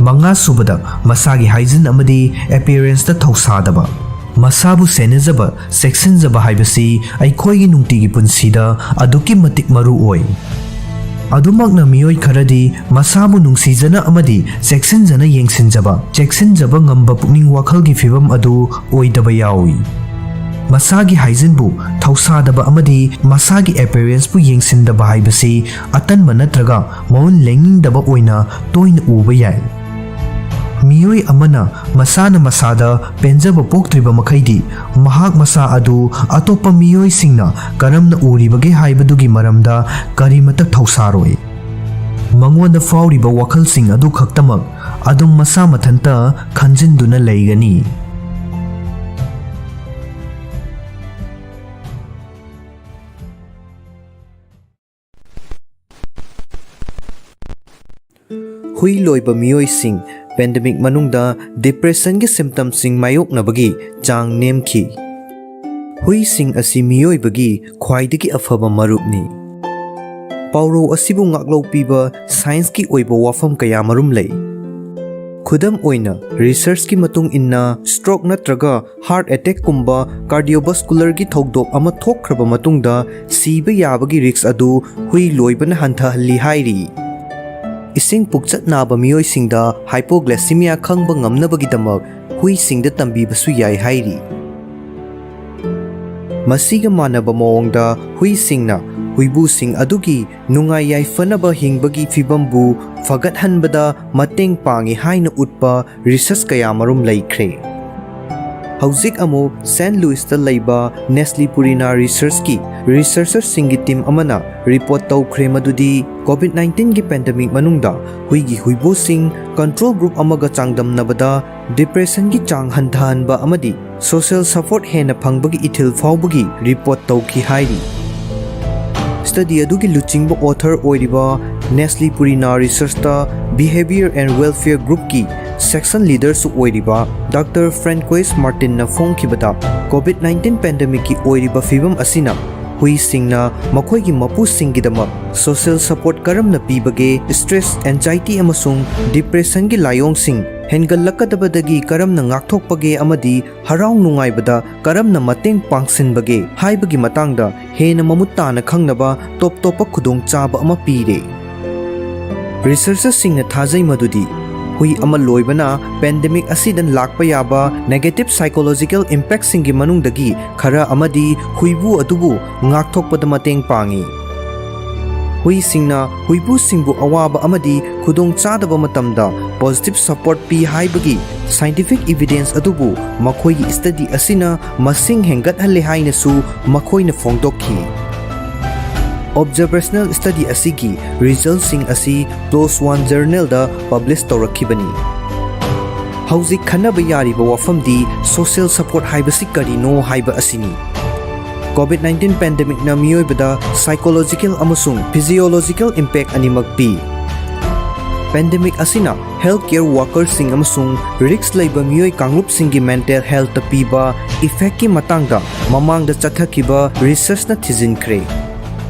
ꯃꯉꯥꯁꯨꯕꯗ, ꯃꯁꯥꯒꯤ ꯍꯥꯏꯖꯤꯟ ꯑꯃꯗꯤ ꯑꯦꯄꯤꯌꯔꯦꯟꯁꯇ ꯊꯧꯁꯥꯗꯕ꯫ ꯃꯁꯥꯕꯨ ꯁꯦꯟꯅꯖꯕ, ꯆꯦꯛꯁꯤꯟꯖꯕ ꯍꯥꯏꯕꯁꯤ ꯑꯩꯈꯣꯏꯒꯤ ꯅꯨꯡꯇꯤꯒꯤ ꯄꯨꯟꯁꯤꯗ ꯑꯗꯨꯛꯀꯤ ꯃꯇꯤꯛ ꯃꯔꯨ ꯑꯣꯏ꯫ ꯑꯗꯨꯃꯛꯅ ꯃꯤꯑꯣꯏ ꯈꯔꯗꯤ ꯃꯁꯥꯕꯨ ꯅꯨꯡꯁꯤꯖꯅ ꯑꯃꯗꯤ ꯆꯦꯛꯁꯤꯟꯖꯅ ꯌꯦꯡꯁꯤꯟꯖꯕ, ꯆꯦꯛꯁꯤꯟꯖꯕ ꯉꯝꯕ ꯄꯨꯛꯅꯤꯡ ꯋꯥꯈꯜꯒꯤ ꯐꯤꯚꯝ ꯑꯗꯨ ꯑꯣꯏꯗꯕ ꯌꯥꯎꯏ꯫ ꯃꯁꯥꯒꯤ ꯍꯥꯏꯖꯤꯟꯕꯨ ꯊꯧꯁꯥꯗꯕ ꯑꯃꯗꯤ ꯃꯁꯥꯒꯤ ꯑꯦꯄꯤꯌꯔꯦꯟꯁꯄꯨ ꯌꯦꯡꯁꯤꯟꯗꯕ ꯍꯥꯏꯕꯁꯤ ꯑꯇꯟꯕ ꯅꯠꯇ꯭ꯔꯒ ꯃꯑꯣꯡ ꯂꯦꯡꯅꯤꯡꯗꯕ ꯑꯣꯏꯅ ꯇꯣꯏꯅ ꯎꯕ ꯌꯥꯏ꯫ ꯃꯤꯑꯣꯏ ꯑꯃꯅ ꯃꯁꯥꯅ ꯃꯁꯥꯗ ꯄꯦꯟꯖꯕ ꯄꯣꯛꯇ꯭ꯔꯤꯕ ꯃꯈꯩꯗꯤ, ꯃꯍꯥꯛ ꯃꯁꯥ ꯑꯗꯨ ꯑꯇꯣꯞꯄ ꯃꯤꯑꯣꯏꯁꯤꯡꯅ ꯀꯔꯝꯅ ꯎꯔꯤꯕꯒꯦ ꯍꯥꯏꯕꯗꯨꯒꯤ ꯃꯔꯝꯗ ꯀꯔꯤꯃꯠꯇ ꯊꯧꯁꯥꯔꯣꯏ꯫ ꯃꯉꯣꯟꯗ ꯐꯥꯎꯔꯤꯕ ꯋꯥꯈꯜꯁꯤꯡ ꯑꯗꯨ ꯈꯛꯇꯃꯛ ꯑꯗꯨꯝ ꯃꯁꯥ ꯃꯊꯟꯇ ꯈꯟꯖꯤꯟꯗꯨꯅ ꯂꯩꯒꯅꯤ꯫ ꯍꯨꯏ ꯂꯣꯏꯕ ꯃꯤꯑꯣꯏꯁꯤꯡ ꯄꯦꯟꯗꯦꯃꯤꯛ ꯃꯅꯨꯡꯗ ꯗꯤꯄ꯭ꯔꯦꯁꯟꯒꯤ ꯁꯤꯝꯇꯝꯁꯤꯡ ꯃꯥꯌꯣꯛꯅꯕꯒꯤ ꯆꯥꯡ ꯅꯦꯝꯈꯤ꯫ ꯍꯨꯏꯁꯤꯡ ꯑꯁꯤ ꯃꯤꯑꯣꯏꯕꯒꯤ ꯈ꯭ꯋꯥꯏꯗꯒꯤ ꯑꯐꯕ ꯃꯔꯨꯞꯅꯤ꯫ ꯄꯥꯎꯔꯧ ꯑꯁꯤꯕꯨ ꯉꯥꯛꯂꯧ ꯄꯤꯕ ꯁꯥꯏꯟꯁꯀꯤ ꯑꯣꯏꯕ ꯋꯥꯐꯝ ꯀꯌꯥꯃꯔꯨꯝ ꯂꯩ꯫ ꯈꯨꯗꯝ ꯑꯣꯏꯅ, ꯔꯤꯁꯔꯆꯀꯤ ꯃꯇꯨꯡ ꯏꯟꯅ, ꯁ꯭ꯇ꯭ꯔꯣꯛ ꯅꯠꯇ꯭ꯔꯒ ꯍꯥꯔꯠ ꯑꯦꯇꯦꯛꯀꯨꯝꯕ ꯀꯥꯔꯗꯤꯑꯣꯚꯥꯁꯀꯨꯂꯔꯒꯤ ꯊꯧꯗꯣꯛ ꯑꯃ ꯊꯣꯛꯈ꯭ꯔꯕ ꯃꯇꯨꯡꯗ ꯁꯤꯕ ꯌꯥꯕꯒꯤ ꯔꯤꯁ꯭ꯛ ꯑꯗꯨ ꯍꯨꯏ ꯂꯣꯏꯕꯅ ꯍꯟꯊꯍꯜꯂꯤ ꯍꯥꯏꯔꯤ꯫ ꯏꯁꯤꯡ ꯄꯨꯛꯆꯠ ꯅꯥꯕ ꯃꯤꯑꯣꯏꯁꯤꯡꯗ ꯍꯥꯏꯄꯣꯒ꯭ꯂꯥꯏꯁꯤꯃꯤꯌꯥ ꯈꯪꯕ ꯉꯝꯅꯕꯒꯤꯗꯃꯛ ꯍꯨꯏꯁꯤꯡꯗ ꯇꯝꯕꯤꯕꯁꯨ ꯌꯥꯏ ꯍꯥꯏꯔꯤ꯫ ꯃꯁꯤꯒ ꯃꯥꯟꯅꯕ ꯃꯑꯣꯡꯗ, ꯍꯨꯏꯁꯤꯡꯅ ꯍꯨꯏꯕꯨꯁꯤꯡ ꯑꯗꯨꯒꯤ ꯅꯨꯡꯉꯥꯏ ꯌꯥꯏꯐꯅꯕ ꯍꯤꯡꯕꯒꯤ ꯐꯤꯚꯝꯕꯨ ꯐꯒꯠꯍꯟꯕꯗ ꯃꯇꯦꯡ ꯄꯥꯡꯏ ꯍꯥꯏꯅ ꯎꯠꯄ ꯔꯤꯁꯔꯆ ꯀꯌꯥꯃꯔꯨꯝ ꯂꯩꯈ꯭ꯔꯦ꯫ ꯍꯧꯖꯤꯛ ꯑꯃꯨꯛ ꯁꯦꯟ ꯂꯨꯏꯁꯇ ꯂꯩꯕ Nestle Purina Researchꯀꯤ researcherꯁꯤꯡꯒꯤ team ꯑꯃꯅ report ꯇꯧꯈ꯭ꯔꯦ ꯃꯗꯨꯗꯤ COVID nineteenꯒꯤ pandemic ꯃꯅꯨꯡꯗ ꯍꯨꯏꯒꯤ ꯍꯨꯏꯕꯨꯁꯤꯡ control group ꯑꯃꯒ ꯆꯥꯡꯗꯝꯅꯕꯗ depressionꯒꯤ ꯆꯥꯡ ꯍꯟꯊꯍꯟꯕ ꯑꯃꯗꯤ social support ꯍꯦꯟꯅ ꯐꯪꯕꯒꯤ ꯏꯊꯤꯜ ꯐꯥꯎꯕꯒꯤ report ꯇꯧꯈꯤ ꯍꯥꯏꯔꯤ꯫ Study ꯑꯗꯨꯒꯤ ꯂꯨꯆꯤꯡꯕ author ꯑꯣꯏꯔꯤꯕ Nestle Purina Researchꯇ Behavior and Welfare Groupꯀꯤ section leaderꯁꯨ ꯑꯣꯏꯔꯤꯕ Doctor Francois Martinꯅ ꯐꯣꯡꯈꯤꯕꯗ, COVID nineteen pandemicꯀꯤ ꯑꯣꯏꯔꯤꯕ ꯐꯤꯕꯝ ꯑꯁꯤꯅ ꯍꯨꯏꯁꯤꯡꯅ ꯃꯈꯣꯏꯒꯤ ꯃꯄꯨꯁꯤꯡꯒꯤꯗꯃꯛ social support ꯀꯔꯝꯅ ꯄꯤꯕꯒꯦ, stress, anxiety ꯑꯃꯁꯨꯡ depressionꯒꯤ ꯂꯥꯏꯑꯣꯡꯁꯤꯡ ꯍꯦꯟꯒꯠꯂꯛꯀꯗꯕꯗꯒꯤ ꯀꯔꯝꯅ ꯉꯥꯛꯊꯣꯛꯄꯒꯦ ꯑꯃꯗꯤ ꯍꯔꯥꯎ ꯅꯨꯡꯉꯥꯏꯕꯗ ꯀꯔꯝꯅ ꯃꯇꯦꯡ ꯄꯥꯡꯁꯤꯟꯕꯒꯦ ꯍꯥꯏꯕꯒꯤ ꯃꯇꯥꯡꯗ ꯍꯦꯟꯅ ꯃꯃꯨꯠ ꯇꯥꯅ ꯈꯪꯅꯕ ꯇꯣꯞ ꯇꯣꯞꯄ ꯈꯨꯗꯣꯡꯆꯥꯕ ꯑꯃ ꯄꯤꯔꯦ꯫ Researcherꯁꯤꯡꯅ ꯊꯥꯖꯩ ꯃꯗꯨꯗꯤ ꯍꯨꯏ ꯑꯃ ꯂꯣꯏꯕꯅ pandemic ꯑꯁꯤꯗ ꯂꯥꯛꯄ ꯌꯥꯕ negative psychological impactꯁꯤꯡꯒꯤ ꯃꯅꯨꯡꯗꯒꯤ ꯈꯔ ꯑꯃꯗꯤ ꯍꯨꯏꯕꯨ ꯑꯗꯨꯕꯨ ꯉꯥꯛꯊꯣꯛꯄꯗ ꯃꯇꯦꯡ ꯄꯥꯡꯏ꯫ ꯍꯨꯏꯁꯤꯡꯅ ꯍꯨꯏꯕꯨꯁꯤꯡꯕꯨ ꯑꯋꯥꯕ ꯑꯃꯗꯤ ꯈꯨꯗꯣꯡꯆꯥꯗꯕ ꯃꯇꯝꯗ positive support ꯄꯤ ꯍꯥꯏꯕꯒꯤ scientific evidence ꯑꯗꯨꯕꯨ ꯃꯈꯣꯏꯒꯤ study ꯑꯁꯤꯅ ꯃꯁꯤꯡ ꯍꯦꯟꯒꯠꯍꯜꯂꯦ ꯍꯥꯏꯅꯁꯨ ꯃꯈꯣꯏꯅ ꯐꯣꯡꯗꯣꯛꯈꯤ꯫ Observational study ꯑꯁꯤꯒꯤ resultꯁꯤꯡ ꯑꯁꯤ PLOS One journalꯗ publish ꯇꯧꯔꯛꯈꯤꯕꯅꯤ꯫ ꯍꯧꯖꯤꯛ ꯈꯟꯅꯕ ꯌꯥꯔꯤꯕ ꯋꯥꯐꯝꯗꯤ social support ꯍꯥꯏꯕꯁꯤ ꯀꯔꯤꯅꯣ ꯍꯥꯏꯕ ꯑꯁꯤꯅꯤ꯫ COVID nineteen pandemicꯅ ꯃꯤꯑꯣꯏꯕꯗ psychological ꯑꯃꯁꯨꯡ physiological impact ꯑꯅꯤꯃꯛ ꯄꯤ꯫ Pandemic ꯑꯁꯤꯅ healthcare workerꯁꯤꯡ ꯑꯃꯁꯨꯡ risk ꯂꯩꯕ ꯃꯤꯑꯣꯏ ꯀꯥꯡꯂꯨꯞꯁꯤꯡꯒꯤ mental healthꯇ ꯄꯤꯕ effectꯀꯤ ꯃꯇꯥꯡꯗ ꯃꯃꯥꯡꯗ ꯆꯠꯊꯈꯤꯕ researchꯅ ꯊꯤꯖꯤꯟꯈ꯭ꯔꯦ꯫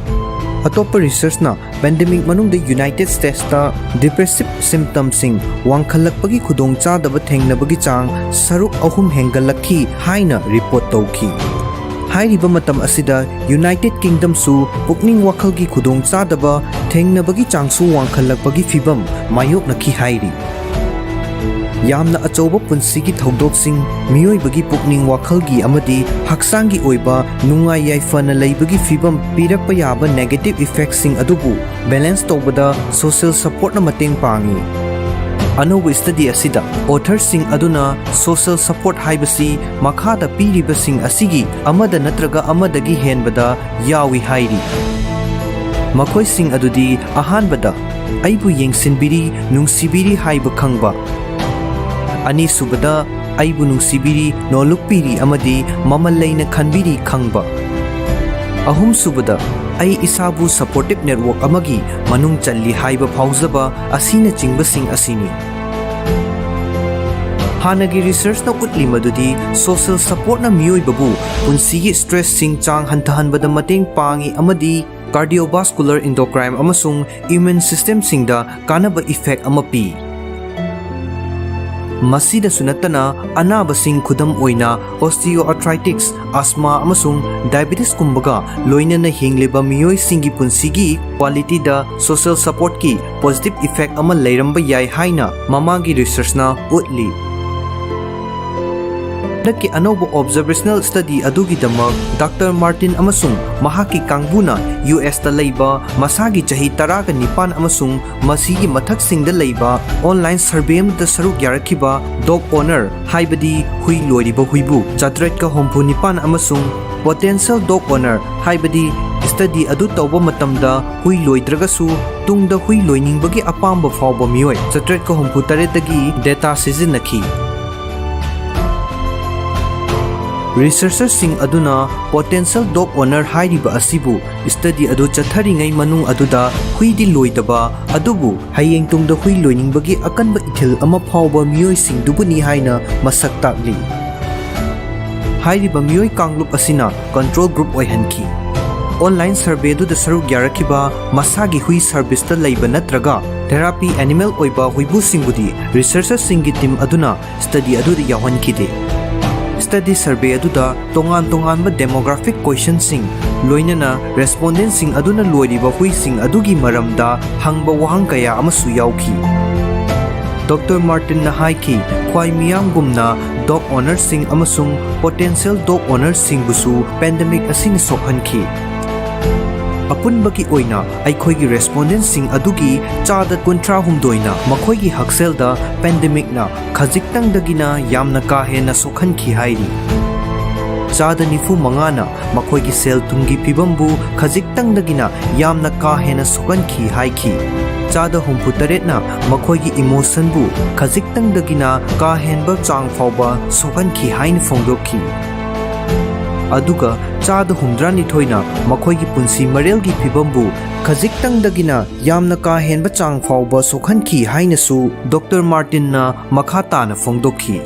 ꯑꯇꯣꯞꯄ researchꯅ pandemic ꯃꯅꯨꯡꯗ United Statesꯇ depressive symptomꯁꯤꯡ ꯋꯥꯡꯈꯠꯂꯛꯄꯒꯤ ꯈꯨꯗꯣꯡꯆꯥꯗꯕ ꯊꯦꯡꯅꯕꯒꯤ ꯆꯥꯡ ꯁꯔꯨꯛ ꯑꯍꯨꯝ ꯍꯦꯟꯒꯠꯂꯛꯈꯤ ꯍꯥꯏꯅ report ꯇꯧꯈꯤ꯫ ꯍꯥꯏꯔꯤꯕ ꯃꯇꯝ ꯑꯁꯤꯗ United Kingdomꯁꯨ ꯄꯨꯛꯅꯤꯡ ꯋꯥꯈꯜꯒꯤ ꯈꯨꯗꯣꯡꯆꯥꯗꯕ ꯊꯦꯡꯅꯕꯒꯤ ꯆꯥꯡꯁꯨ ꯋꯥꯡꯈꯠꯂꯛꯄꯒꯤ ꯐꯤꯚꯝ ꯃꯥꯌꯣꯛꯅꯈꯤ ꯍꯥꯏꯔꯤ꯫ ꯌꯥꯝꯅ ꯑꯆꯧꯕ ꯄꯨꯟꯁꯤꯒꯤ ꯊꯧꯗꯣꯛꯁꯤꯡ, ꯃꯤꯑꯣꯏꯕꯒꯤ ꯄꯨꯛꯅꯤꯡ ꯋꯥꯈꯜꯒꯤ ꯑꯃꯗꯤ ꯍꯛꯆꯥꯡꯒꯤ ꯑꯣꯏꯕ ꯅꯨꯡꯉꯥꯏ ꯌꯥꯏꯐꯅ ꯂꯩꯕꯒꯤ ꯐꯤꯚꯝ ꯄꯤꯔꯛꯄ ꯌꯥꯕ negative effectꯁꯤꯡ ꯑꯗꯨꯕꯨ balance ꯇꯧꯕꯗ social supportꯅ ꯃꯇꯦꯡ ꯄꯥꯡꯏ꯫ ꯑꯅꯧꯕ study ꯑꯁꯤꯗ authorꯁꯤꯡ ꯑꯗꯨꯅ social support ꯍꯥꯏꯕꯁꯤ ꯃꯈꯥꯗ ꯄꯤꯔꯤꯕꯁꯤꯡ ꯑꯁꯤꯒꯤ ꯑꯃꯗ ꯅꯠꯇ꯭ꯔꯒ ꯑꯃꯗꯒꯤ ꯍꯦꯟꯕꯗ ꯌꯥꯎꯏ ꯍꯥꯏꯔꯤ꯫ ꯃꯈꯣꯏꯁꯤꯡ ꯑꯗꯨꯗꯤ, ꯑꯍꯥꯟꯕꯗ, ꯑꯩꯕꯨ ꯌꯦꯡꯁꯤꯟꯕꯤꯔꯤ, ꯅꯨꯡꯁꯤꯕꯤꯔꯤ ꯍꯥꯏꯕ ꯈꯪꯕ꯫ ꯑꯅꯤꯁꯨꯕꯗ, ꯑꯩꯕꯨ ꯅꯨꯡꯁꯤꯕꯤꯔꯤ, ꯅꯣꯜꯂꯨꯛꯄꯤꯔꯤ ꯑꯃꯗꯤ ꯃꯃꯜ ꯂꯩꯅ ꯈꯟꯕꯤꯔꯤ ꯈꯪꯕ꯫ ꯑꯍꯨꯝꯁꯨꯕꯗ, ꯑꯩ ꯏꯁꯥꯕꯨ supportive network ꯑꯃꯒꯤ ꯃꯅꯨꯡ ꯆꯜꯂꯤ ꯍꯥꯏꯕ ꯐꯥꯎꯖꯕ ꯑꯁꯤꯅꯆꯤꯡꯕꯁꯤꯡ ꯑꯁꯤꯅꯤ꯫ ꯍꯥꯟꯅꯒꯤ researchꯅ ꯎꯠꯂꯤ ꯃꯗꯨꯗꯤ social supportꯅ ꯃꯤꯑꯣꯏꯕꯕꯨ ꯄꯨꯟꯁꯤꯒꯤ stressꯁꯤꯡ ꯆꯥꯡ ꯍꯟꯊꯍꯟꯕꯗ ꯃꯇꯦꯡ ꯄꯥꯡꯏ ꯑꯃꯗꯤ cardiovascular, endocrine ꯑꯃꯁꯨꯡ immune systemꯁꯤꯡꯗ ꯀꯥꯟꯅꯕ effect ꯑꯃ ꯄꯤ꯫ ꯃꯁꯤꯗꯁꯨ ꯅꯠꯇꯅ, ꯑꯅꯥꯕꯁꯤꯡ, ꯈꯨꯗꯝ ꯑꯣꯏꯅ osteoarthritis, asthma ꯑꯃꯁꯨꯡ diabetesꯀꯨꯝꯕꯒ ꯂꯣꯏꯅꯅ ꯍꯤꯡꯂꯤꯕ ꯃꯤꯑꯣꯏꯁꯤꯡꯒꯤ ꯄꯨꯟꯁꯤꯒꯤ qualityꯗ social supportꯀꯤ positive effect ꯑꯃ ꯂꯩꯔꯝꯕ ꯌꯥꯏ ꯍꯥꯏꯅ ꯃꯃꯥꯡꯒꯤ researchꯅ ꯎꯠꯂꯤ꯫ ꯍꯟꯗꯛꯀꯤ ꯑꯅꯧꯕ observational study ꯑꯗꯨꯒꯤꯗꯃꯛ Doctor Martin ꯑꯃꯁꯨꯡ ꯃꯍꯥꯛꯀꯤ ꯀꯥꯡꯕꯨꯅ USꯇ ꯂꯩꯕ ꯃꯁꯥꯒꯤ ꯆꯍꯤ ꯇꯔꯥꯒ ꯅꯤꯄꯥꯟ ꯑꯃꯁꯨꯡ ꯃꯁꯤꯒꯤ ꯃꯊꯛꯁꯤꯡꯗ ꯂꯩꯕ online survey ꯑꯃꯗ ꯁꯔꯨꯛ ꯌꯥꯔꯛꯈꯤꯕ dog owner, ꯍꯥꯏꯕꯗꯤ ꯍꯨꯏ ꯂꯣꯏꯔꯤꯕ ꯍꯨꯏꯕꯨ, ꯆꯥꯇ꯭ꯔꯦꯠꯀ ꯍꯨꯝꯐꯨ ꯅꯤꯄꯥꯟ ꯑꯃꯁꯨꯡ potential dog owner, ꯍꯥꯏꯕꯗꯤ study ꯑꯗꯨ ꯇꯧꯕ ꯃꯇꯝꯗ ꯍꯨꯏ ꯂꯣꯏꯗ꯭ꯔꯒꯁꯨ ꯇꯨꯡꯗ ꯍꯨꯏ ꯂꯣꯏꯅꯤꯡꯕꯒꯤ ꯑꯄꯥꯝꯕ ꯐꯥꯎꯕ ꯃꯤꯑꯣꯏ, ꯆꯥꯇ꯭ꯔꯦꯠꯀ ꯍꯨꯝꯐꯨ ꯇꯔꯦꯠꯇꯒꯤ data ꯁꯤꯖꯤꯟꯅꯈꯤ꯫ Researcherꯁꯤꯡ ꯑꯗꯨꯅ potential dog owner ꯍꯥꯏꯔꯤꯕ ꯑꯁꯤꯕꯨ study ꯑꯗꯨ ꯆꯠꯊꯔꯤꯉꯩ ꯃꯅꯨꯡ ꯑꯗꯨꯗ ꯍꯨꯏꯗꯤ ꯂꯣꯏꯗꯕ, ꯑꯗꯨꯕꯨ ꯍꯌꯦꯡ ꯇꯨꯡꯗ ꯍꯨꯏ ꯂꯣꯏꯅꯤꯡꯕꯒꯤ ꯑꯀꯟꯕ ꯏꯊꯤꯜ ꯑꯃ ꯐꯥꯎꯕ ꯃꯤꯑꯣꯏꯁꯤꯡꯗꯨꯕꯨꯅꯤ ꯍꯥꯏꯅ ꯃꯁꯛ ꯇꯥꯛꯂꯤ꯫ ꯍꯥꯏꯔꯤꯕ ꯃꯤꯑꯣꯏ ꯀꯥꯡꯂꯨꯞ ꯑꯁꯤꯅ control group ꯑꯣꯏꯍꯟꯈꯤ꯫ Online survey ꯑꯗꯨꯗ ꯁꯔꯨꯛ ꯌꯥꯔꯛꯈꯤꯕ ꯃꯁꯥꯒꯤ ꯍꯨꯏ serviceꯇ ꯂꯩꯕ ꯅꯠꯇ꯭ꯔꯒ therapy animal ꯑꯣꯏꯕ ꯍꯨꯏꯕꯨꯁꯤꯡꯕꯨꯗꯤ researcherꯁꯤꯡꯒꯤ team ꯑꯗꯨꯅ study ꯑꯗꯨꯗ ꯌꯥꯎꯍꯟꯈꯤꯗꯦ꯫ Study survey ꯑꯗꯨꯗ ꯇꯣꯉꯥꯟ ꯇꯣꯉꯥꯟꯕ demographic questionꯁꯤꯡ, ꯂꯣꯏꯅꯅ respondentꯁꯤꯡ ꯑꯗꯨꯅ ꯂꯣꯏꯔꯤꯕ ꯍꯨꯏꯁꯤꯡ ꯑꯗꯨꯒꯤ ꯃꯔꯝꯗ ꯍꯪꯕ ꯋꯥꯍꯪ ꯀꯌꯥ ꯑꯃꯁꯨ ꯌꯥꯎꯈꯤ꯫ Doctor Martinꯅ ꯍꯥꯏꯈꯤ, ꯈ꯭ꯋꯥꯏ ꯃꯤꯌꯥꯝꯒꯨꯝꯅ dog ownerꯁꯤꯡ ꯑꯃꯁꯨꯡ potential dog ownerꯁꯤꯡꯕꯨꯁꯨ pandemic ꯑꯁꯤꯅ ꯁꯣꯛꯍꯟꯈꯤ꯫ ꯑꯄꯨꯟꯕꯒꯤ ꯑꯣꯏꯅ ꯑꯩꯈꯣꯏꯒꯤ ꯔꯦꯁꯄꯣꯟꯗꯦꯟꯁꯤꯡ ꯑꯗꯨꯒꯤ ꯆꯥꯗ ꯀꯨꯟꯊ꯭ꯔꯥ ꯍꯨꯝꯗꯣꯏꯅ ꯃꯈꯣꯏꯒꯤ ꯍꯛꯁꯦꯜꯗ ꯄꯦꯟꯗꯦꯃꯤꯛꯅ ꯈꯖꯤꯛꯇꯪꯗꯒꯤꯅ ꯌꯥꯝꯅ ꯀꯥ ꯍꯦꯟꯅ ꯁꯣꯛꯍꯟꯈꯤ ꯍꯥꯏꯔꯤ꯫ ꯆꯥꯗ ꯅꯤꯐꯨ ꯃꯉꯥꯅ ꯃꯈꯣꯏꯒꯤ ꯁꯦꯜ ꯊꯨꯝꯒꯤ ꯐꯤꯕꯝꯕꯨ ꯈꯖꯤꯛꯇꯪꯗꯒꯤꯅ ꯌꯥꯝꯅ ꯀꯥ ꯍꯦꯟꯅ ꯁꯣꯛꯍꯟꯈꯤ ꯍꯥꯏꯈꯤ꯫ ꯆꯥꯗ ꯍꯨꯝꯐꯨ ꯇꯔꯦꯠꯅ ꯃꯈꯣꯏꯒꯤ ꯏꯃꯣꯁꯟꯕꯨ ꯈꯖꯤꯛꯇꯪꯗꯒꯤꯅ ꯀꯥ ꯍꯦꯟꯕ ꯆꯥꯡ ꯐꯥꯎꯕ ꯁꯣꯛꯍꯟꯈꯤ ꯍꯥꯏꯅ ꯐꯣꯡꯗꯣꯛꯈꯤ꯫ ꯑꯗꯨꯒ ꯆꯥꯗ ꯍꯨꯝꯗ꯭ꯔꯥꯅꯤꯊꯣꯏꯅ ꯃꯈꯣꯏꯒꯤ ꯄꯨꯟꯁꯤ ꯃꯔꯦꯜꯒꯤ ꯐꯤꯕꯝꯕꯨ ꯈꯖꯤꯛꯇꯪꯗꯒꯤꯅ ꯌꯥꯝꯅ ꯀꯥ ꯍꯦꯟꯕ ꯆꯥꯡ ꯐꯥꯎꯕ ꯁꯣꯛꯍꯟꯈꯤ ꯍꯥꯏꯅꯁꯨ ꯗꯣꯛꯇꯔ ꯃꯥꯔꯇꯤꯟꯅ ꯃꯈꯥ ꯇꯥꯅ ꯐꯣꯡꯗꯣꯛꯈꯤ꯫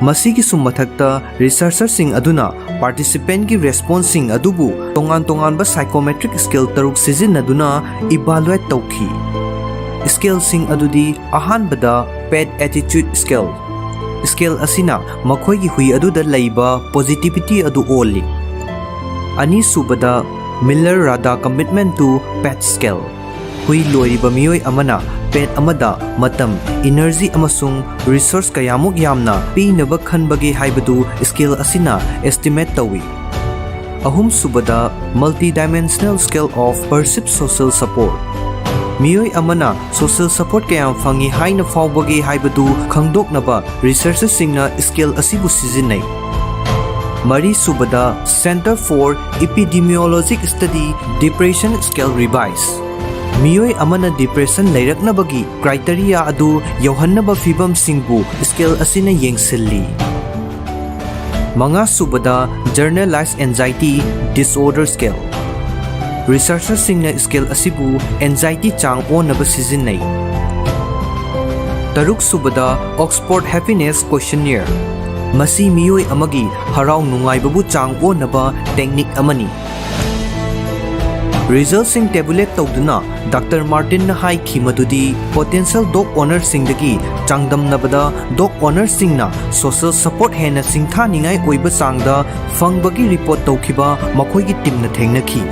ꯃꯁꯤꯒꯤꯁꯨ ꯃꯊꯛꯇ, ꯔꯤꯁꯔꯆꯔꯁꯤꯡ ꯑꯗꯨꯅ ꯄꯥꯔꯇꯤꯁꯤꯄꯦꯟꯒꯤ ꯔꯦꯁꯄꯣꯟꯁꯁꯤꯡ ꯑꯗꯨꯕꯨ ꯇꯣꯉꯥꯟ ꯇꯣꯉꯥꯟꯕ ꯁꯥꯏꯀꯣꯃꯦꯇ꯭ꯔꯤꯛ ꯁ꯭ꯀꯦꯜ ꯇꯔꯨꯛ ꯁꯤꯖꯤꯟꯅꯗꯨꯅ ꯏꯚꯥꯂꯨꯑꯦꯠ ꯇꯧꯈꯤ꯫ ꯁ꯭ꯀꯦꯜꯁꯤꯡ ꯑꯗꯨꯗꯤ, ꯑꯍꯥꯟꯕꯗ, ꯄꯦꯠ ꯑꯦꯇꯤꯆꯨꯗ ꯁ꯭ꯀꯦꯜ꯫ ꯁ꯭ꯀꯦꯜ ꯑꯁꯤꯅ ꯃꯈꯣꯏꯒꯤ ꯍꯨꯏ ꯑꯗꯨꯗ ꯂꯩꯕ ꯄꯣꯖꯤꯇꯤꯚꯤꯇꯤ ꯑꯗꯨ ꯑꯣꯜꯂꯤ꯫ ꯑꯅꯤꯁꯨꯕꯗ, Miller Rada Commitment to Pet Scale꯫ ꯍꯨꯏ ꯂꯣꯏꯔꯤꯕ ꯃꯤꯑꯣꯏ ꯑꯃꯅ ꯄꯦꯠ ꯑꯃꯗ ꯃꯇꯝ, ꯏꯅꯔꯖꯤ ꯑꯃꯁꯨꯡ ꯔꯤꯁꯣꯔꯁ ꯀꯌꯥꯃꯨꯛ ꯌꯥꯝꯅ ꯄꯤꯅꯕ ꯈꯟꯕꯒꯦ ꯍꯥꯏꯕꯗꯨ ꯁ꯭ꯀꯦꯜ ꯑꯁꯤꯅ ꯑꯦꯁꯇꯤꯃꯦꯠ ꯇꯧꯏ꯫ ꯑꯍꯨꯝꯁꯨꯕꯗ, Multidimensional Scale of Perceived Social Support꯫ ꯃꯤꯑꯣꯏ ꯑꯃꯅ ꯁꯣꯁꯤꯌꯦꯜ ꯁꯄꯣꯔꯠ ꯀꯌꯥꯝ ꯐꯪꯏ ꯍꯥꯏꯅ ꯐꯥꯎꯕꯒꯦ ꯍꯥꯏꯕꯗꯨ ꯈꯪꯗꯣꯛꯅꯕ ꯔꯤꯁꯔꯆꯔꯁꯤꯡꯅ ꯁ꯭ꯀꯦꯜ ꯑꯁꯤꯕꯨ ꯁꯤꯖꯤꯟꯅꯩ꯫ ꯃꯔꯤꯁꯨꯕꯗ, Center for Epidemiologic Study Depression Scale Revise꯫ ꯃꯤꯑꯣꯏ ꯑꯃꯅ ꯗꯤꯄ꯭ꯔꯦꯁꯟ ꯂꯩꯔꯛꯅꯕꯒꯤ ꯀ꯭ꯔꯥꯏꯇꯦꯔꯤꯌꯥ ꯑꯗꯨ ꯌꯧꯍꯟꯅꯕ ꯐꯤꯚꯝꯁꯤꯡꯕꯨ ꯁ꯭ꯀꯦꯜ ꯑꯁꯤꯅ ꯌꯦꯡꯁꯤꯜꯂꯤ꯫ ꯃꯉꯥꯁꯨꯕꯗ, Generalized Anxiety Disorder Scale꯫ ꯔꯤꯁꯔꯆꯔꯁꯤꯡꯅ ꯁ꯭ꯀꯦꯜ ꯑꯁꯤꯕꯨ ꯑꯦꯟꯖꯥꯏꯇꯤ ꯆꯥꯡ ꯑꯣꯟꯅꯕ ꯁꯤꯖꯤꯟꯅꯩ꯫ ꯇꯔꯨꯛꯁꯨꯕꯗ, Oxford Happiness Questionnaire꯫ ꯃꯁꯤ ꯃꯤꯑꯣꯏ ꯑꯃꯒꯤ ꯍꯔꯥꯎ ꯅꯨꯡꯉꯥꯏꯕꯕꯨ ꯆꯥꯡ ꯑꯣꯟꯅꯕ ꯇꯦꯛꯅꯤꯛ ꯑꯃꯅꯤ꯫ ꯔꯤꯖꯜꯁꯤꯡ ꯇꯦꯕꯨꯂꯦꯠ ꯇꯧꯗꯨꯅ ꯗꯥꯛꯇꯔ ꯃꯥꯔꯇꯤꯟꯅ ꯍꯥꯏꯈꯤ ꯃꯗꯨꯗꯤ, ꯄꯣꯇꯦꯟꯁꯤꯌꯦꯜ ꯗꯣꯒ ꯑꯣꯅꯔꯁꯤꯡꯗꯒꯤ ꯆꯥꯡꯗꯝꯅꯕꯗ ꯗꯣꯒ ꯑꯣꯅꯔꯁꯤꯡꯅ ꯁꯣꯁꯤꯌꯦꯜ ꯁꯄꯣꯔꯠ ꯍꯦꯟꯅ ꯁꯤꯡꯊꯥꯅꯤꯡꯉꯥꯏ ꯑꯣꯏꯕ ꯆꯥꯡꯗ ꯐꯪꯕꯒꯤ ꯔꯤꯄꯣꯔꯠ ꯇꯧꯈꯤꯕ ꯃꯈꯣꯏꯒꯤ ꯇꯤꯝꯅ ꯊꯦꯡꯅꯈꯤ꯫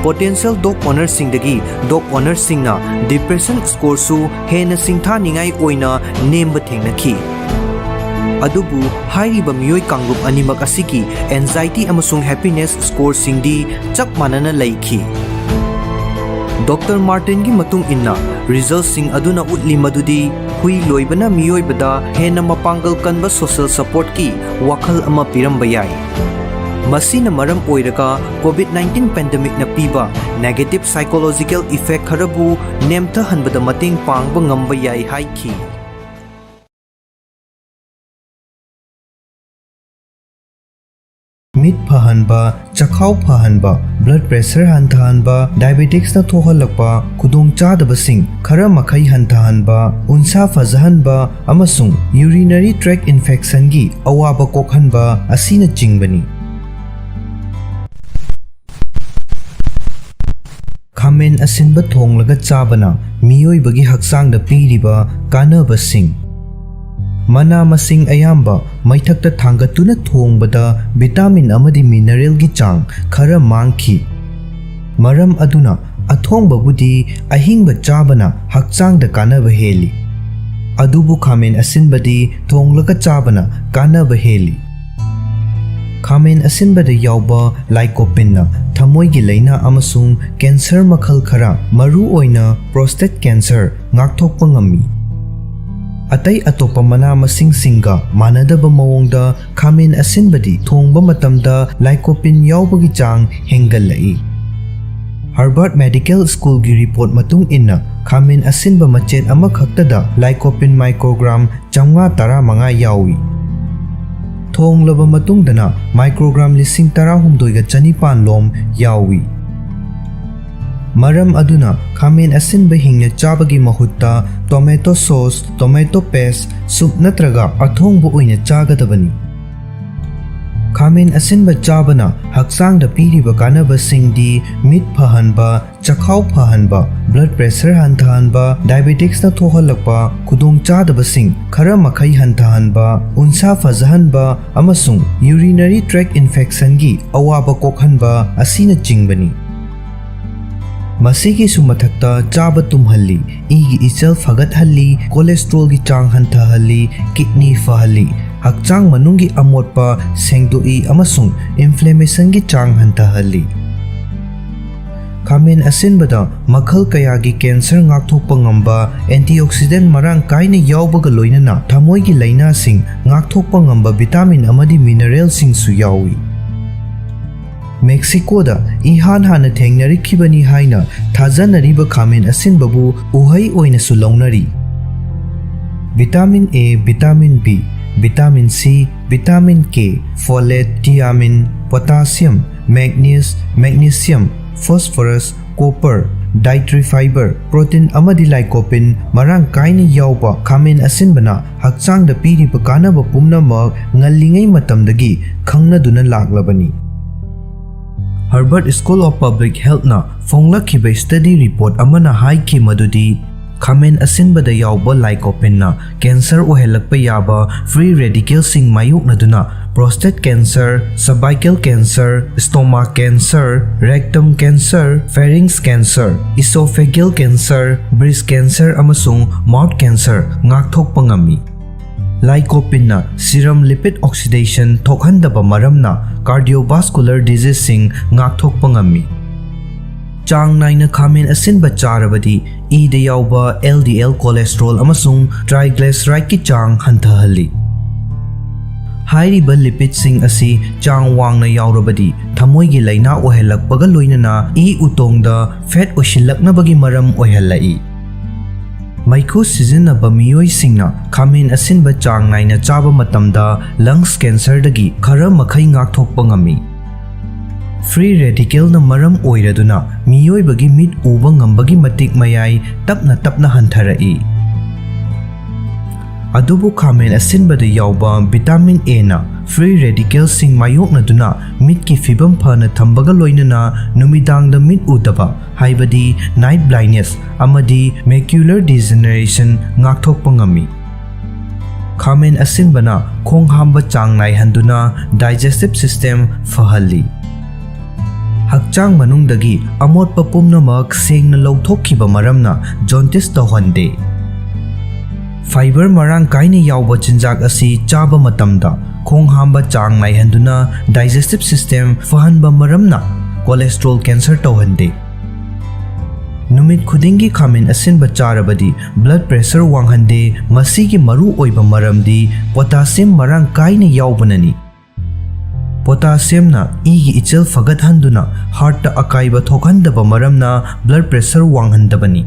ꯄꯣꯇꯦꯟꯁꯤꯌꯦꯜ ꯗꯣꯒ ꯑꯣꯅꯔꯁꯤꯡꯗꯒꯤ ꯗꯣꯒ ꯑꯣꯅꯔꯁꯤꯡꯅ ꯗꯤꯄ꯭ꯔꯦꯁꯟ ꯁ꯭ꯀꯣꯔꯁꯨ ꯍꯦꯟꯅ ꯁꯤꯡꯊꯥꯅꯤꯡꯉꯥꯏ ꯑꯣꯏꯅ ꯅꯦꯝꯕ ꯊꯦꯡꯅꯈꯤ꯫ ꯑꯗꯨꯕꯨ ꯍꯥꯏꯔꯤꯕ ꯃꯤꯑꯣꯏ ꯀꯥꯡꯂꯨꯞ ꯑꯅꯤꯃꯛ ꯑꯁꯤꯒꯤ anxiety ꯑꯃꯁꯨꯡ happiness scoreꯁꯤꯡꯗꯤ ꯆꯞ ꯃꯥꯟꯅꯅ ꯂꯩꯈꯤ꯫ ꯗꯣꯛꯇꯔ ꯃꯥꯔꯇꯤꯟꯒꯤ ꯃꯇꯨꯡ ꯏꯟꯅ, resultꯁꯤꯡ ꯑꯗꯨꯅ ꯎꯠꯂꯤ ꯃꯗꯨꯗꯤ ꯍꯨꯏ ꯂꯣꯏꯕꯅ ꯃꯤꯑꯣꯏꯕꯗ ꯍꯦꯟꯅ ꯃꯄꯥꯡꯒꯜ ꯀꯟꯕ social supportꯀꯤ ꯋꯥꯈꯜ ꯑꯃ ꯄꯤꯔꯝꯕ ꯌꯥꯏ꯫ ꯃꯁꯤꯅ ꯃꯔꯝ ꯑꯣꯏꯔꯒ COVID nineteen pandemicꯅ ꯄꯤꯕ negative psychological effect ꯈꯔꯕꯨ ꯅꯦꯝꯊꯍꯟꯕꯗ ꯃꯇꯦꯡ ꯄꯥꯡꯕ ꯉꯝꯕ ꯌꯥꯏ ꯍꯥꯏꯈꯤ꯫ ꯃꯤꯠ ꯐꯍꯟꯕ, ꯆꯈꯥꯎ ꯐꯍꯟꯕ, blood pressure ꯍꯟꯊꯍꯟꯕ, diabeticsꯅ ꯊꯣꯛꯍꯜꯂꯛꯄ ꯈꯨꯗꯣꯡꯆꯥꯗꯕꯁꯤꯡ ꯈꯔ ꯃꯈꯩ ꯍꯟꯊꯍꯟꯕ, ꯎꯟꯁꯥ ꯐꯖꯍꯟꯕ ꯑꯃꯁꯨꯡ urinary tract infectionꯒꯤ ꯑꯋꯥꯕ ꯀꯣꯛꯍꯟꯕ ꯑꯁꯤꯅꯆꯤꯡꯕꯅꯤ꯫ ꯈꯥꯃꯦꯟ ꯑꯁꯤꯟꯕ ꯊꯣꯡꯂꯒ ꯆꯥꯕꯅ ꯃꯤꯑꯣꯏꯕꯒꯤ ꯍꯛꯆꯥꯡꯗ ꯄꯤꯔꯤꯕ ꯀꯥꯟꯅꯕꯁꯤꯡ꯫ ꯃꯅꯥ ꯃꯁꯤꯡ ꯑꯌꯥꯝꯕ ꯃꯩꯊꯛꯇ ꯊꯥꯡꯒꯠꯇꯨꯅ ꯊꯣꯡꯕꯗ vitamin ꯑꯃꯗꯤ mineralꯒꯤ ꯆꯥꯡ ꯈꯔ ꯃꯥꯡꯈꯤ꯫ ꯃꯔꯝ ꯑꯗꯨꯅ ꯑꯊꯣꯡꯕꯕꯨꯗꯤ ꯑꯍꯤꯡꯕ ꯆꯥꯕꯅ ꯍꯛꯆꯥꯡꯗ ꯀꯥꯟꯅꯕ ꯍꯦꯜꯂꯤ꯫ ꯑꯗꯨꯕꯨ ꯈꯥꯃꯦꯟ ꯑꯁꯤꯟꯕꯗꯤ ꯊꯣꯡꯂꯒ ꯆꯥꯕꯅ ꯀꯥꯟꯅꯕ ꯍꯦꯜꯂꯤ꯫ ꯈꯥꯃꯦꯟ ꯑꯁꯤꯟꯕꯗ ꯌꯥꯎꯕ lycopeneꯅ ꯊꯃꯣꯏꯒꯤ ꯂꯥꯏꯅꯥ ꯑꯃꯁꯨꯡ cancer ꯃꯈꯜ ꯈꯔ, ꯃꯔꯨꯑꯣꯏꯅ prostate cancer, ꯉꯥꯛꯊꯣꯛꯄ ꯉꯝꯃꯤ꯫ ꯑꯇꯩ ꯑꯇꯣꯞꯄ ꯃꯅꯥ ꯃꯁꯤꯡꯁꯤꯡꯒ ꯃꯥꯟꯅꯗꯕ ꯃꯑꯣꯡꯗ ꯈꯥꯃꯦꯟ ꯑꯁꯤꯟꯕꯗꯤ ꯊꯣꯡꯕ ꯃꯇꯝꯗ lycopene ꯌꯥꯎꯕꯒꯤ ꯆꯥꯡ ꯍꯦꯟꯒꯠꯂꯛꯏ꯫ Harvard Medical Schoolꯒꯤ report ꯃꯇꯨꯡ ꯏꯟꯅ, ꯈꯥꯃꯦꯟ ꯑꯁꯤꯟꯕ ꯃꯆꯦꯠ ꯑꯃꯈꯛꯇꯗ lycopene microgram ꯆꯥꯝꯃꯉꯥ ꯇꯔꯥꯃꯉꯥ ꯌꯥꯎꯏ꯫ ꯊꯣꯡꯂꯕ ꯃꯇꯨꯡꯗꯅ microgram ꯂꯤꯁꯤꯡ ꯇꯔꯥꯍꯨꯝꯗꯣꯏꯒ ꯆꯅꯤꯄꯥꯟ ꯂꯣꯝ ꯌꯥꯎꯏ꯫ ꯃꯔꯝ ꯑꯗꯨꯅ ꯈꯥꯃꯦꯟ ꯑꯁꯤꯟꯕ ꯍꯤꯡꯅ ꯆꯥꯕꯒꯤ ꯃꯍꯨꯠꯇ tomato sauce, tomato paste, soup ꯅꯠꯇ꯭ꯔꯒ ꯑꯊꯣꯡꯕ ꯑꯣꯏꯅ ꯆꯥꯒꯗꯕꯅꯤ꯫ ꯈꯥꯃꯦꯟ ꯑꯁꯤꯟꯕ ꯆꯥꯕꯅ ꯍꯛꯆꯥꯡꯗ ꯄꯤꯔꯤꯕ ꯀꯥꯟꯅꯕꯁꯤꯡꯗꯤ ꯃꯤꯠ ꯐꯍꯟꯕ, ꯆꯈꯥꯎ ꯐꯍꯟꯕ, blood pressure ꯍꯟꯊꯍꯟꯕ, diabeticsꯅ ꯊꯣꯛꯍꯜꯂꯛꯄ ꯈꯨꯗꯣꯡꯆꯥꯗꯕꯁꯤꯡ ꯈꯔ ꯃꯈꯩ ꯍꯟꯊꯍꯟꯕ, ꯎꯟꯁꯥ ꯐꯖꯍꯟꯕ ꯑꯃꯁꯨꯡ urinary tract infectionꯒꯤ ꯑꯋꯥꯕ ꯀꯣꯛꯍꯟꯕ ꯑꯁꯤꯅꯆꯤꯡꯕꯅꯤ꯫ ꯃꯁꯤꯒꯤꯁꯨ ꯃꯊꯛꯇ ꯆꯥꯕ ꯇꯨꯝꯍꯜꯂꯤ, ꯏꯒꯤ ꯏꯆꯦꯜ ꯐꯒꯠꯍꯜꯂꯤ, cholesterolꯒꯤ ꯆꯥꯡ ꯍꯟꯊꯍꯜꯂꯤ, kidney ꯐꯍꯜꯂꯤ, ꯍꯛꯆꯥꯡ ꯃꯅꯨꯡꯒꯤ ꯑꯃꯣꯠꯄ ꯁꯦꯡꯗꯣꯛꯏ ꯑꯃꯁꯨꯡ inflammationꯒꯤ ꯆꯥꯡ ꯍꯟꯊꯍꯜꯂꯤ꯫ ꯈꯥꯃꯦꯟ ꯑꯁꯤꯟꯕꯗ ꯃꯈꯜ ꯀꯌꯥꯒꯤ cancer ꯉꯥꯛꯊꯣꯛꯄ ꯉꯝꯕ antioxidant ꯃꯔꯥꯡ ꯀꯥꯏꯅ ꯌꯥꯎꯕꯒ ꯂꯣꯏꯅꯅ ꯊꯃꯣꯏꯒꯤ ꯂꯥꯏꯅꯥꯁꯤꯡ ꯉꯥꯛꯊꯣꯛꯄ ꯉꯝꯕ vitamin ꯑꯃꯗꯤ mineralꯁꯤꯡꯁꯨ ꯌꯥꯎꯏ꯫ ꯃꯦꯛꯁꯤꯀꯣꯗ ꯏꯍꯥꯟ ꯍꯥꯟꯅ ꯊꯦꯡꯅꯔꯛꯈꯤꯕꯅꯤ ꯍꯥꯏꯅ ꯊꯥꯖꯅꯔꯤꯕ ꯈꯥꯃꯦꯟ ꯑꯁꯤꯟꯕꯕꯨ ꯎꯍꯩ ꯑꯣꯏꯅꯁꯨ ꯂꯧꯅꯔꯤ꯫ Vitamin A, vitamin B, vitamin C, vitamin K, folate, thiamine, potassium, manganese, magnesium, phosphorus, copper, dietary fiber, protein ꯑꯃꯗꯤ lycopene ꯃꯔꯥꯡ ꯀꯥꯏꯅ ꯌꯥꯎꯕ ꯈꯥꯃꯦꯟ ꯑꯁꯤꯟꯕꯅ ꯍꯛꯆꯥꯡꯗ ꯄꯤꯔꯤꯕ ꯀꯥꯟꯅꯕ ꯄꯨꯝꯅꯃꯛ ꯉꯜꯂꯤꯉꯩ ꯃꯇꯝꯗꯒꯤ ꯈꯪꯅꯗꯨꯅ ꯂꯥꯛꯂꯕꯅꯤ꯫ Harvard School of Public Healthꯅ ꯐꯣꯡꯂꯛꯈꯤꯕ study report ꯑꯃꯅ ꯍꯥꯏꯈꯤ ꯃꯗꯨꯗꯤ ꯈꯥꯃꯦꯟ ꯑꯁꯤꯟꯕꯗ ꯌꯥꯎꯕ lycopeneꯅ cancer ꯑꯣꯏꯍꯜꯂꯛꯄ ꯌꯥꯕ free radicalꯁꯤꯡ ꯃꯥꯌꯣꯛꯅꯗꯨꯅ prostate cancer, cervical cancer, stomach cancer, rectum cancer, pharynx cancer, esophageal cancer, breast cancer ꯑꯃꯁꯨꯡ mouth cancer ꯉꯥꯛꯊꯣꯛꯄ ꯉꯝꯃꯤ꯫ Lycopeneꯅ serum lipid oxidation ꯊꯣꯛꯍꯟꯗꯕ ꯃꯔꯝꯅ cardiovascular diseaseꯁꯤꯡ ꯉꯥꯛꯊꯣꯛꯄ ꯉꯝꯃꯤ꯫ ꯆꯥꯡ ꯅꯥꯏꯅ ꯈꯥꯃꯦꯟ ꯑꯁꯤꯟꯕ ꯆꯥꯔꯕꯗꯤ ꯏꯗ ꯌꯥꯎꯕ LDL cholesterol ꯑꯃꯁꯨꯡ triglycerideꯀꯤ ꯆꯥꯡ ꯍꯟꯊꯍꯜꯂꯤ꯫ ꯍꯥꯏꯔꯤꯕ lipidꯁꯤꯡ ꯑꯁꯤ ꯆꯥꯡ ꯋꯥꯡꯅ ꯌꯥꯎꯔꯕꯗꯤ ꯊꯃꯣꯏꯒꯤ ꯂꯥꯏꯅꯥ ꯑꯣꯏꯍꯜꯂꯛꯄꯒ ꯂꯣꯏꯅꯅ ꯏ ꯎꯇꯣꯡꯗ fat ꯑꯣꯏꯁꯤꯜꯂꯛꯅꯕꯒꯤ ꯃꯔꯝ ꯑꯣꯏꯍꯜꯂꯛꯏ꯫ ꯃꯩꯈꯨ ꯁꯤꯖꯤꯟꯅꯕ ꯃꯤꯑꯣꯏꯁꯤꯡꯅ ꯈꯥꯃꯦꯟ ꯑꯁꯤꯟꯕ ꯆꯥꯡ ꯅꯥꯏꯅ ꯆꯥꯕ ꯃꯇꯝꯗ lungs cancerꯗꯒꯤ ꯈꯔ ꯃꯈꯩ ꯉꯥꯛꯊꯣꯛꯄ ꯉꯝꯃꯤ꯫ Free radicalꯅ ꯃꯔꯝ ꯑꯣꯏꯔꯗꯨꯅ ꯃꯤꯑꯣꯏꯕꯒꯤ ꯃꯤꯠ ꯎꯕ ꯉꯝꯕꯒꯤ ꯃꯇꯤꯛ ꯃꯌꯥꯏ ꯇꯞꯅ ꯇꯞꯅ ꯍꯟꯊꯔꯛꯏ꯫ ꯑꯗꯨꯕꯨ ꯈꯥꯃꯦꯟ ꯑꯁꯤꯟꯕꯗ ꯌꯥꯎꯕ vitamin Aꯅ free radicalꯁꯤꯡ ꯃꯥꯌꯣꯛꯅꯗꯨꯅ ꯃꯤꯠꯀꯤ ꯐꯤꯕꯝ ꯐꯅ ꯊꯝꯕꯒ ꯂꯣꯏꯅꯅ ꯅꯨꯃꯤꯗꯥꯡꯗ ꯃꯤꯠ ꯎꯗꯕ, ꯍꯥꯏꯕꯗꯤ night blindness ꯑꯃꯗꯤ macular degeneration ꯉꯥꯛꯊꯣꯛꯄ ꯉꯝꯃꯤ꯫ ꯈꯥꯃꯦꯟ ꯑꯁꯤꯟꯕꯅ ꯈꯣꯡ ꯍꯥꯝꯕ ꯆꯥꯡ ꯅꯥꯏꯍꯟꯗꯨꯅ digestive system ꯐꯍꯜꯂꯤ꯫ ꯍꯛꯆꯥꯡ ꯃꯅꯨꯡꯗꯒꯤ ꯑꯃꯣꯠꯄ ꯄꯨꯝꯅꯃꯛ ꯁꯦꯡꯅ ꯂꯧꯊꯣꯛꯈꯤꯕ ꯃꯔꯝꯅ ꯖꯣꯟꯇꯤꯁ ꯇꯧꯍꯟꯗꯦ꯫ ꯐꯥꯏꯕꯔ ꯃꯔꯥꯡ ꯀꯥꯏꯅ ꯌꯥꯎꯕ ꯆꯤꯟꯖꯥꯛ ꯑꯁꯤ ꯆꯥꯕ ꯃꯇꯝꯗ ꯈꯣꯡ ꯍꯥꯝꯕ ꯆꯥꯡ ꯅꯥꯏꯍꯟꯗꯨꯅ ꯗꯥꯏꯖꯦꯁꯇꯤꯚ ꯁꯤꯁꯇꯦꯝ ꯐꯍꯟꯕ ꯃꯔꯝꯅ ꯀꯣꯂꯦꯁꯇ꯭ꯔꯣꯜ ꯀꯦꯟꯁꯔ ꯇꯧꯍꯟꯗꯦ꯫ ꯅꯨꯃꯤꯠ ꯈꯨꯗꯤꯡꯒꯤ ꯈꯥꯃꯦꯟ ꯑꯁꯤꯟꯕ ꯆꯥꯔꯕꯗꯤ ꯕ꯭ꯂꯗ ꯄ꯭ꯔꯦꯁꯔ ꯋꯥꯡꯍꯟꯗꯦ꯫ ꯃꯁꯤꯒꯤ ꯃꯔꯨ ꯑꯣꯏꯕ ꯃꯔꯝꯗꯤ ꯄꯣꯇꯥꯁꯤꯌꯝ ꯃꯔꯥꯡ ꯀꯥꯏꯅ ꯌꯥꯎꯕꯅꯅꯤ꯫ ꯄꯣꯇꯥꯁꯤꯌꯝꯅ ꯏꯒꯤ ꯏꯆꯦꯜ ꯐꯒꯠꯍꯟꯗꯨꯅ ꯍꯥꯔꯠꯇ ꯑꯀꯥꯏꯕ ꯊꯣꯛꯍꯟꯗꯕ ꯃꯔꯝꯅ ꯕ꯭ꯂꯗ ꯄ꯭ꯔꯦꯁꯔ ꯋꯥꯡꯍꯟꯗꯕꯅꯤ꯫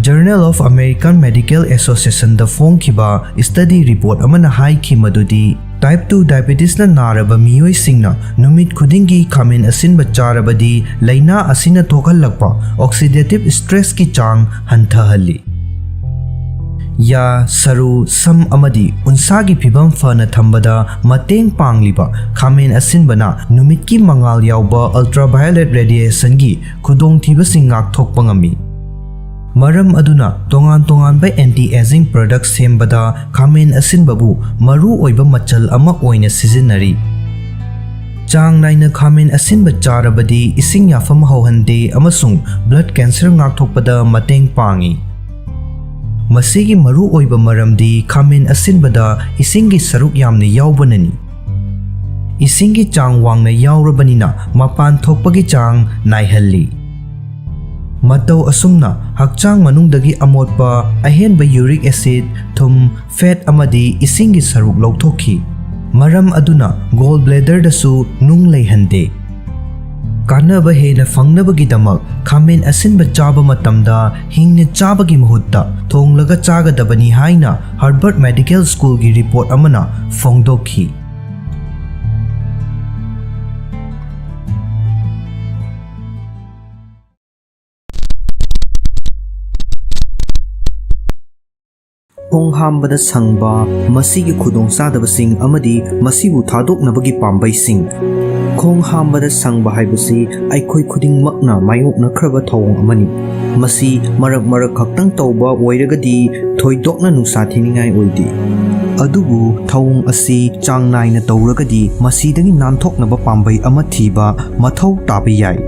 Journal of American Medical Associationꯗ ꯐꯣꯡꯈꯤꯕ ꯁ꯭ꯇꯗꯤ ꯔꯤꯄꯣꯔꯠ ꯑꯃꯅ ꯍꯥꯏꯈꯤ ꯃꯗꯨꯗꯤ ꯇꯥꯏꯞ ꯇꯨ ꯗꯥꯏꯕꯦꯇꯤꯁꯅ ꯅꯥꯔꯕ ꯃꯤꯑꯣꯏꯁꯤꯡꯅ ꯅꯨꯃꯤꯠ ꯈꯨꯗꯤꯡꯒꯤ ꯈꯥꯃꯦꯟ ꯑꯁꯤꯟꯕ ꯆꯥꯔꯕꯗꯤ ꯂꯥꯏꯅꯥ ꯑꯁꯤꯅ ꯊꯣꯛꯍꯜꯂꯛꯄ ꯑꯣꯛꯁꯤꯗꯦꯇꯤꯚ ꯁ꯭ꯇ꯭ꯔꯦꯁꯀꯤ ꯆꯥꯡ ꯍꯟꯊꯍꯜꯂꯤ꯫ ꯌꯥ, ꯁꯔꯨ, ꯁꯝ ꯑꯃꯗꯤ ꯎꯟꯁꯥꯒꯤ ꯐꯤꯕꯝ ꯐꯅ ꯊꯝꯕꯗ ꯃꯇꯦꯡ ꯄꯥꯡꯂꯤꯕ ꯈꯥꯃꯦꯟ ꯑꯁꯤꯟꯕꯅ ꯅꯨꯃꯤꯠꯀꯤ ꯃꯉꯥꯜ ꯌꯥꯎꯕ ꯑꯜꯇ꯭ꯔꯥꯚꯥꯏꯑꯣꯂꯦꯠ ꯔꯦꯗꯤꯌꯦꯁꯟꯒꯤ ꯈꯨꯗꯣꯡꯊꯤꯕꯁꯤꯡ ꯉꯥꯛꯊꯣꯛꯄ ꯉꯝꯃꯤ꯫ ꯃꯔꯝ ꯑꯗꯨꯅ ꯇꯣꯉꯥꯟ ꯇꯣꯉꯥꯟꯕ ꯑꯦꯟꯇꯤ ꯑꯦꯖꯤꯡ ꯄ꯭ꯔꯗꯛ ꯁꯦꯝꯕꯗ ꯈꯥꯃꯦꯟ ꯑꯁꯤꯟꯕꯕꯨ ꯃꯔꯨ ꯑꯣꯏꯕ ꯃꯆꯜ ꯑꯃ ꯑꯣꯏꯅ ꯁꯤꯖꯤꯟꯅꯔꯤ꯫ ꯆꯥꯡ ꯅꯥꯏꯅ ꯈꯥꯃꯦꯟ ꯑꯁꯤꯟꯕ ꯆꯥꯔꯕꯗꯤ ꯏꯁꯤꯡ ꯌꯥꯐꯝ ꯍꯧꯍꯟꯗꯦ ꯑꯃꯁꯨꯡ ꯕ꯭ꯂꯗ ꯀꯦꯟꯁꯔ ꯉꯥꯛꯊꯣꯛꯄꯗ ꯃꯇꯦꯡ ꯄꯥꯡꯏ꯫ ꯃꯁꯤꯒꯤ ꯃꯔꯨ ꯑꯣꯏꯕ ꯃꯔꯝꯗꯤ ꯈꯥꯃꯦꯟ ꯑꯁꯤꯟꯕꯗ ꯏꯁꯤꯡꯒꯤ ꯁꯔꯨꯛ ꯌꯥꯝꯅ ꯌꯥꯎꯕꯅꯅꯤ꯫ ꯏꯁꯤꯡꯒꯤ ꯆꯥꯡ ꯋꯥꯡꯅ ꯌꯥꯎꯔꯕꯅꯤꯅ ꯃꯄꯥꯟ ꯊꯣꯛꯄꯒꯤ ꯆꯥꯡ ꯅꯥꯏꯍꯜꯂꯤ꯫ ꯃꯇꯧ ꯑꯁꯨꯝꯅ ꯍꯛꯆꯥꯡ ꯃꯅꯨꯡꯗꯒꯤ ꯑꯃꯣꯠꯄ, ꯑꯍꯦꯟꯕ ꯌꯨꯔꯤꯛ ꯑꯦꯁꯤꯗ, ꯊꯨꯝ, ꯐꯦꯠ ꯑꯃꯗꯤ ꯏꯁꯤꯡꯒꯤ ꯁꯔꯨꯛ ꯂꯧꯊꯣꯛꯈꯤ꯫ ꯃꯔꯝ ꯑꯗꯨꯅ ꯒꯣꯜ ꯕ꯭ꯂꯦꯗꯔꯗꯁꯨ ꯅꯨꯡ ꯂꯩꯍꯟꯗꯦ꯫ ꯀꯥꯟꯅꯕ ꯍꯦꯟꯅ ꯐꯪꯅꯕꯒꯤꯗꯃꯛ ꯈꯥꯃꯦꯟ ꯑꯁꯤꯟꯕ ꯆꯥꯕ ꯃꯇꯝꯗ ꯍꯤꯡꯅ ꯆꯥꯕꯒꯤ ꯃꯍꯨꯠꯇ ꯊꯣꯡꯂꯒ ꯆꯥꯒꯗꯕꯅꯤ ꯍꯥꯏꯅ ꯍꯥꯔꯕꯔꯠ ꯃꯦꯗꯤꯀꯦꯜ ꯁ꯭ꯀꯨꯜꯒꯤ ꯔꯤꯄꯣꯔꯠ ꯑꯃꯅ ꯐꯣꯡꯗꯣꯛꯈꯤ꯫ ꯈꯣꯡ ꯍꯥꯝꯕꯗ ꯁꯪꯕ, ꯃꯁꯤꯒꯤ ꯈꯨꯗꯣꯡꯆꯥꯗꯕꯁꯤꯡ ꯑꯃꯗꯤ ꯃꯁꯤꯕꯨ ꯊꯥꯗꯣꯛꯅꯕꯒꯤ ꯄꯥꯝꯕꯩꯁꯤꯡ꯫ ꯈꯣꯡ ꯍꯥꯝꯕꯗ ꯁꯪꯕ ꯍꯥꯏꯕꯁꯤ ꯑꯩꯈꯣꯏ ꯈꯨꯗꯤꯡꯃꯛꯅ ꯃꯥꯌꯣꯛꯅꯈ꯭ꯔꯕ ꯊꯧꯑꯣꯡ ꯑꯃꯅꯤ꯫ ꯃꯁꯤ ꯃꯔꯛ ꯃꯔꯛ ꯈꯛꯇꯪ ꯇꯧꯕ ꯑꯣꯏꯔꯒꯗꯤ ꯊꯣꯏꯗꯣꯛꯅ ꯅꯨꯡꯁꯥ ꯊꯤꯅꯤꯡꯉꯥꯏ ꯑꯣꯏꯗꯦ꯫ ꯑꯗꯨꯕꯨ ꯊꯧꯑꯣꯡ ꯑꯁꯤ ꯆꯥꯡ ꯅꯥꯏꯅ ꯇꯧꯔꯒꯗꯤ ꯃꯁꯤꯗꯒꯤ ꯅꯥꯟꯊꯣꯛꯅꯕ ꯄꯥꯝꯕꯩ ꯑꯃ ꯊꯤꯕ ꯃꯊꯧ ꯇꯥꯕ ꯌꯥꯏ꯫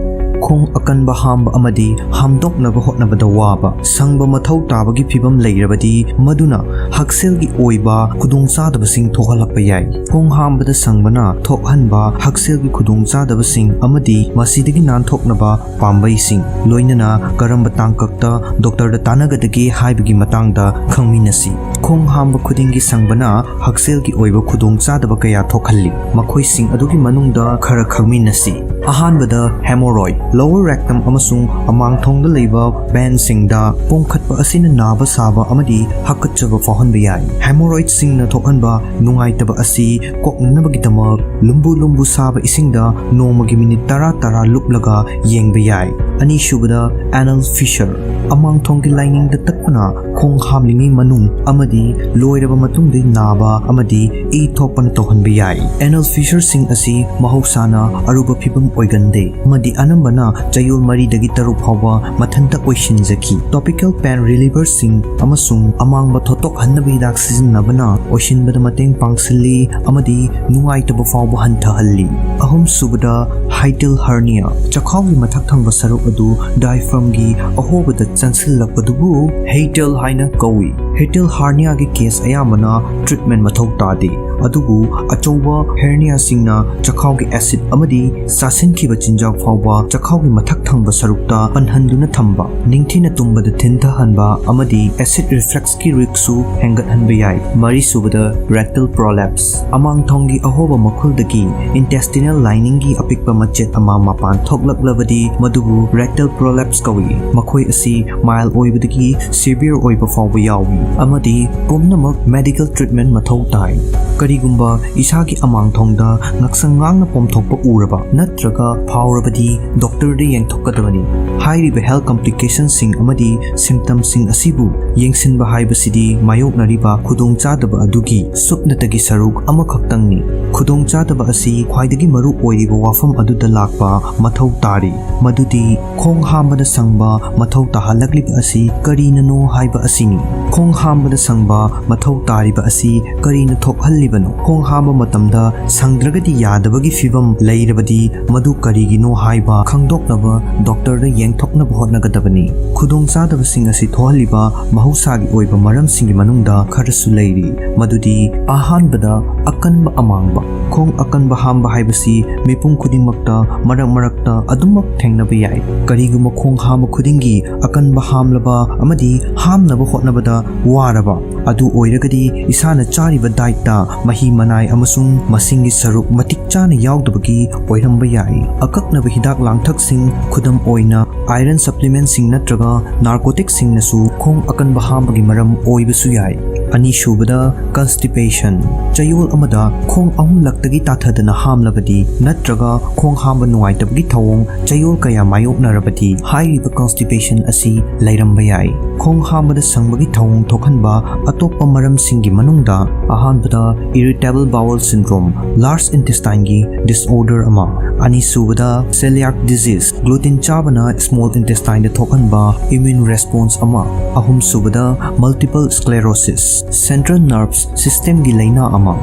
ꯈꯣꯡ ꯑꯀꯟꯕ ꯍꯥꯝꯕ ꯑꯃꯗꯤ ꯍꯥꯝꯗꯣꯛꯅꯕ ꯍꯣꯠꯅꯕꯗ ꯋꯥꯕ, ꯁꯪꯕ ꯃꯊꯧ ꯇꯥꯕꯒꯤ ꯐꯤꯚꯝ ꯂꯩꯔꯕꯗꯤ ꯃꯗꯨꯅ ꯍꯛꯁꯦꯜꯒꯤ ꯑꯣꯏꯕ ꯈꯨꯗꯣꯡꯆꯥꯗꯕꯁꯤꯡ ꯊꯣꯛꯍꯜꯂꯛꯄ ꯌꯥꯏ꯫ ꯈꯣꯡ ꯍꯥꯝꯕꯗ ꯁꯪꯕꯅ ꯊꯣꯛꯍꯟꯕ ꯍꯛꯁꯦꯜꯒꯤ ꯈꯨꯗꯣꯡꯆꯥꯗꯕꯁꯤꯡ ꯑꯃꯗꯤ ꯃꯁꯤꯗꯒꯤ ꯅꯥꯟꯊꯣꯛꯅꯕ ꯄꯥꯝꯕꯩꯁꯤꯡ, ꯂꯣꯏꯅꯅ ꯀꯔꯝꯕ ꯇꯥꯡꯀꯛꯇ ꯗꯣꯛꯇꯔꯗ ꯇꯥꯟꯅꯒꯗꯒꯦ ꯍꯥꯏꯕꯒꯤ ꯃꯇꯥꯡꯗ ꯈꯪꯃꯤꯟꯅꯁꯤ꯫ ꯈꯣꯡ ꯍꯥꯝꯕ ꯈꯨꯗꯤꯡꯒꯤ ꯁꯪꯕꯅ ꯍꯛꯁꯦꯜꯒꯤ ꯑꯣꯏꯕ ꯈꯨꯗꯣꯡꯆꯥꯗꯕ ꯀꯌꯥ ꯊꯣꯛꯍꯜꯂꯤ꯫ ꯃꯈꯣꯏꯁꯤꯡ ꯑꯗꯨꯒꯤ ꯃꯅꯨꯡꯗ ꯈꯔ ꯈꯪꯃꯤꯟꯅꯁꯤ꯫ ꯑꯍꯥꯟꯕꯗ, hemorrhoid꯫ Lower rectum ꯑꯃꯁꯨꯡ ꯑꯃꯥꯡꯊꯣꯡꯗ ꯂꯩꯕ vein ꯁꯤꯡꯗ ꯄꯣꯝꯈꯠꯄ ꯑꯁꯤꯅ ꯅꯥꯕ ꯁꯥꯕ ꯑꯃꯗꯤ ꯍꯥꯀꯠꯆꯕ ꯐꯥꯎꯍꯟꯕ ꯌꯥꯏ꯫ Hemorrhoid ꯁꯤꯡꯅ ꯊꯣꯛꯍꯟꯕ ꯅꯨꯡꯉꯥꯏꯇꯕ ꯑꯁꯤ ꯀꯣꯛꯅꯅꯕꯒꯤꯗꯃꯛ ꯂꯨꯝꯕꯨ ꯂꯨꯝꯕꯨ ꯁꯥꯕ ꯏꯁꯤꯡꯗ ꯅꯣꯡꯃꯒꯤ ꯃꯤꯅꯤꯠ ꯇꯔꯥ ꯇꯔꯥ ꯂꯨꯞꯂꯒ ꯌꯦꯡꯕ ꯌꯥꯏ꯫ ꯑꯅꯤꯁꯨꯕꯗ, anal fissure꯫ ꯑꯃꯥꯡꯊꯣꯡꯒꯤ ꯂꯥꯏꯅꯤꯡꯗ ꯇꯠꯄꯅ ꯈꯣꯡ ꯍꯥꯝꯂꯤꯉꯩ ꯃꯅꯨꯡ ꯑꯃꯗꯤ ꯂꯣꯏꯔꯕ ꯃꯇꯨꯡꯗ ꯅꯥꯕ ꯑꯃꯗꯤ ꯏ ꯊꯣꯛꯄꯅ ꯇꯧꯍꯟꯕ ꯌꯥꯏ꯫ Anal fissure ꯁꯤꯡ ꯑꯁꯤ ꯃꯍꯧꯁꯥꯅ ꯑꯔꯨꯕ ꯐꯤꯚꯝ ꯑꯣꯏꯒꯟꯗꯦ ꯑꯃꯗꯤ ꯑꯅꯝꯕꯅ ꯆꯌꯣꯜ ꯃꯔꯤꯗꯒꯤ ꯇꯔꯨꯛ ꯐꯥꯎꯕ ꯃꯊꯟꯇ ꯑꯣꯏꯁꯤꯟꯖꯈꯤ꯫ Topical pain reliever ꯁꯤꯡ ꯑꯃꯁꯨꯡ ꯑꯃꯥꯡꯕ ꯊꯣꯠꯇꯣꯛꯍꯟꯅꯕ ꯍꯤꯗꯥꯛ ꯁꯤꯖꯤꯟꯅꯕꯅ ꯑꯣꯏꯁꯤꯟꯕꯗ ꯃꯇꯦꯡ ꯄꯥꯡꯁꯤꯜꯂꯤ ꯑꯃꯗꯤ ꯅꯨꯡꯉꯥꯏꯇꯕ ꯐꯥꯎꯕ ꯍꯟꯊꯍꯜꯂꯤ꯫ ꯑꯍꯨꯝꯁꯨꯕꯗ, hiatal hernia꯫ ꯆꯈꯥꯎꯒꯤ ꯃꯊꯛ ꯊꯪꯕ ꯁꯔꯨꯛ ꯑꯗꯨ diaphragm ꯒꯤ ꯑꯍꯣꯕꯗ ꯆꯪꯁꯤꯜꯂꯛꯄꯗꯨꯕꯨ hiatal ꯍꯥꯏꯅ ꯀꯧꯏ꯫ Hiatal hernia ꯒꯤ case ꯑꯌꯥꯝꯕꯅ treatment ꯃꯊꯧ ꯇꯥꯗꯦ, ꯑꯗꯨꯕꯨ ꯑꯆꯧꯕ hernia ꯁꯤꯡꯅ ꯆꯈꯥꯎꯒꯤ acid ꯑꯃꯗꯤ ꯆꯥꯁꯤꯟꯈꯤꯕ ꯆꯤꯟꯖꯥꯛ ꯐꯥꯎꯕ ꯆꯈꯥꯎꯒꯤ ꯃꯊꯛ ꯊꯪꯕ ꯁꯔꯨꯛꯇ ꯄꯟꯍꯟꯗꯨꯅ ꯊꯝꯕ, ꯅꯤꯡꯊꯤꯅ ꯇꯨꯝꯕꯗ ꯊꯤꯟꯊꯍꯟꯕ ꯑꯃꯗꯤ acid reflux ꯀꯤ risk ꯁꯨ ꯍꯦꯟꯒꯠꯍꯟꯕ ꯌꯥꯏ꯫ ꯃꯔꯤꯁꯨꯕꯗ, rectal prolapse꯫ ꯑꯃꯥꯡꯊꯣꯡꯒꯤ ꯑꯍꯣꯕ ꯃꯈꯨꯜꯗꯒꯤ intestinal lining ꯒꯤ ꯑꯄꯤꯛꯄ ꯃꯆꯦꯠ ꯑꯃ ꯃꯄꯥꯟ ꯊꯣꯛꯂꯛꯂꯕꯗꯤ ꯃꯗꯨꯕꯨ rectal prolapse ꯀꯧꯏ꯫ ꯃꯈꯣꯏ ꯑꯁꯤ mild ꯑꯣꯏꯕꯗꯒꯤ severe ꯑꯣꯏꯕ ꯐꯥꯎꯕ ꯌꯥꯎꯏ ꯑꯃꯗꯤ ꯄꯨꯝꯅꯃꯛ medical treatment ꯃꯊꯧ ꯇꯥꯏ꯫ ꯀꯔꯤꯒꯨꯝꯕ ꯏꯁꯥꯒꯤ ꯑꯃꯥꯡꯊꯣꯡꯗ ꯉꯛꯁꯪ ꯉꯥꯡꯅ ꯄꯣꯝꯊꯣꯛꯄ ꯎꯔꯕ ꯅꯠꯇ꯭ꯔꯒ ꯐꯥꯎꯔꯕꯗꯤ ꯗꯣꯛꯇꯔꯗ ꯌꯦꯡꯊꯣꯛꯀꯗꯕꯅꯤ꯫ ꯍꯥꯏꯔꯤꯕ health complication ꯁꯤꯡ ꯑꯃꯗꯤ symptom ꯁꯤꯡ ꯑꯁꯤꯕꯨ ꯌꯦꯡꯁꯤꯟꯕ ꯍꯥꯏꯕꯁꯤꯗꯤ ꯃꯥꯌꯣꯛꯅꯔꯤꯕ ꯈꯨꯗꯣꯡꯆꯥꯗꯕ ꯑꯗꯨꯒꯤ ꯁꯨꯞꯅꯇꯒꯤ ꯁꯔꯨꯛ ꯑꯃꯈꯛꯇꯪꯅꯤ꯫ ꯈꯨꯗꯣꯡꯆꯥꯗꯕ ꯑꯁꯤ ꯈ꯭ꯋꯥꯏꯗꯒꯤ ꯃꯔꯨ ꯑꯣꯏꯔꯤꯕ ꯋꯥꯐꯝ ꯑꯗꯨꯗ ꯂꯥꯛꯄ ꯃꯊꯧ ꯇꯥꯔꯤ, ꯃꯗꯨꯗꯤ ꯈꯣꯡ ꯍꯥꯝꯕꯗ ꯁꯪꯕ ꯃꯊꯧ ꯇꯥꯍꯜꯂꯛꯂꯤꯕ ꯑꯁꯤ ꯀꯔꯤꯅꯅꯣ ꯍꯥꯏꯕ ꯑꯁꯤꯅꯤ꯫ ꯈꯣꯡ ꯍꯥꯝꯕꯗ ꯁꯪꯕ ꯃꯊꯧ ꯇꯥꯔꯤꯕ ꯑꯁꯤ ꯀꯔꯤꯅ ꯊꯣꯛꯍꯜꯂꯤꯕꯅꯣ? ꯈꯣꯡ ꯍꯥꯝꯕ ꯃꯇꯝꯗ ꯁꯪꯗ꯭ꯔꯒꯗꯤ ꯌꯥꯗꯕꯒꯤ ꯐꯤꯚꯝ ꯂꯩꯔꯕꯗꯤ ꯃꯗꯨ ꯀꯔꯤꯒꯤꯅꯣ ꯍꯥꯏꯕ ꯈꯪꯗꯣꯛꯅꯕ ꯗꯣꯛꯇꯔꯗ ꯌꯦꯡꯊꯣꯛꯅꯕ ꯍꯣꯠꯅꯒꯗꯕꯅꯤ꯫ ꯈꯨꯗꯣꯡꯆꯥꯗꯕꯁꯤꯡ ꯑꯁꯤ ꯊꯣꯛꯍꯜꯂꯤꯕ ꯃꯍꯧꯁꯥꯒꯤ ꯑꯣꯏꯕ ꯃꯔꯝꯁꯤꯡꯒꯤ ꯃꯅꯨꯡꯗ ꯈꯔꯁꯨ ꯂꯩꯔꯤ꯫ ꯃꯗꯨꯗꯤ ꯑꯍꯥꯟꯕꯗ ꯑꯀꯟꯕ ꯑꯃꯥꯡꯕ꯫ ꯈꯣꯡ ꯑꯀꯟꯕ ꯍꯥꯝꯕ ꯍꯥꯏꯕꯁꯤ ꯃꯤꯄꯨꯝ ꯈꯨꯗꯤꯡꯃꯛꯇ ꯃꯔꯛ ꯃꯔꯛꯇ ꯑꯗꯨꯃꯛ ꯊꯦꯡꯅꯕ ꯌꯥꯏ꯫ ꯀꯔꯤꯒꯨꯝꯕ ꯈꯣꯡ ꯍꯥꯝꯕ ꯈꯨꯗꯤꯡꯒꯤ ꯑꯀꯟꯕ ꯍꯥꯝꯂꯕ ꯑꯃꯗꯤ ꯍꯥꯝꯅꯕ ꯍꯣꯠꯅꯕꯗ ꯋꯥꯔꯕ ꯑꯗꯨ ꯑꯣꯏꯔꯒꯗꯤ ꯏꯁꯥꯅ ꯆꯥꯔꯤꯕ ꯗꯥꯏꯠꯇ ꯃꯍꯤ ꯃꯅꯥꯏ ꯑꯃꯁꯨꯡ ꯃꯁꯤꯡꯒꯤ ꯁꯔꯨꯛ ꯃꯇꯤꯛ ꯆꯥꯅ ꯌꯥꯎꯗꯕꯒꯤ ꯑꯣꯏꯔꯝꯕ ꯌꯥꯏ꯫ ꯑꯀꯛꯅꯕ ꯍꯤꯗꯥꯛ ꯂꯥꯡꯊꯛꯁꯤꯡ, ꯈꯨꯗꯝ ꯑꯣꯏꯅ iron supplementꯁꯤꯡ ꯅꯠꯇ꯭ꯔꯒ narcoticꯁꯤꯡꯅꯁꯨ ꯈꯣꯡ ꯑꯀꯟꯕ ꯍꯥꯝꯕꯒꯤ ꯃꯔꯝ ꯑꯣꯏꯕꯁꯨ ꯌꯥꯏ꯫ ꯑꯅꯤꯁꯨꯕꯗ constipation꯫ ꯆꯌꯣꯜ ꯑꯃꯗ ꯈꯣꯡ ꯑꯍꯨꯝꯂꯛꯇꯒꯤ ꯇꯥꯊꯗꯅ ꯍꯥꯝꯂꯕꯗꯤ ꯅꯠꯇ꯭ꯔꯒ ꯈꯣꯡ ꯍꯥꯝꯕ ꯅꯨꯡꯉꯥꯏꯇꯕꯒꯤ ꯊꯧꯑꯣꯡ ꯆꯌꯣꯜ ꯀꯌꯥ ꯃꯥꯌꯣꯛꯅꯔꯕꯗꯤ ꯍꯥꯏꯔꯤꯕ constipation ꯑꯁꯤ ꯂꯩꯔꯝꯕ ꯌꯥꯏ꯫ ꯈꯣꯡ ꯍꯥꯝꯕꯗ ꯁꯪꯕꯒꯤ ꯊꯧꯑꯣꯡ ꯊꯣꯛꯍꯟꯕ ꯑꯇꯣꯞꯄ ꯃꯔꯝꯁꯤꯡꯒꯤ ꯃꯅꯨꯡꯗ ꯑꯍꯥꯟꯕꯗ irritable bowel syndrome, large intestineꯒꯤ disorder ꯑꯃ, ꯑꯅꯤꯁꯨꯕꯗ celiac disease, gluten ꯆꯥꯕꯅ small intestineꯗ ꯊꯣꯛꯍꯟꯕ immune response ꯑꯃ, ꯑꯍꯨꯝꯁꯨꯕꯗ multiple sclerosis, central nervous systemꯒꯤ ꯂꯩꯅꯥ ꯑꯃ,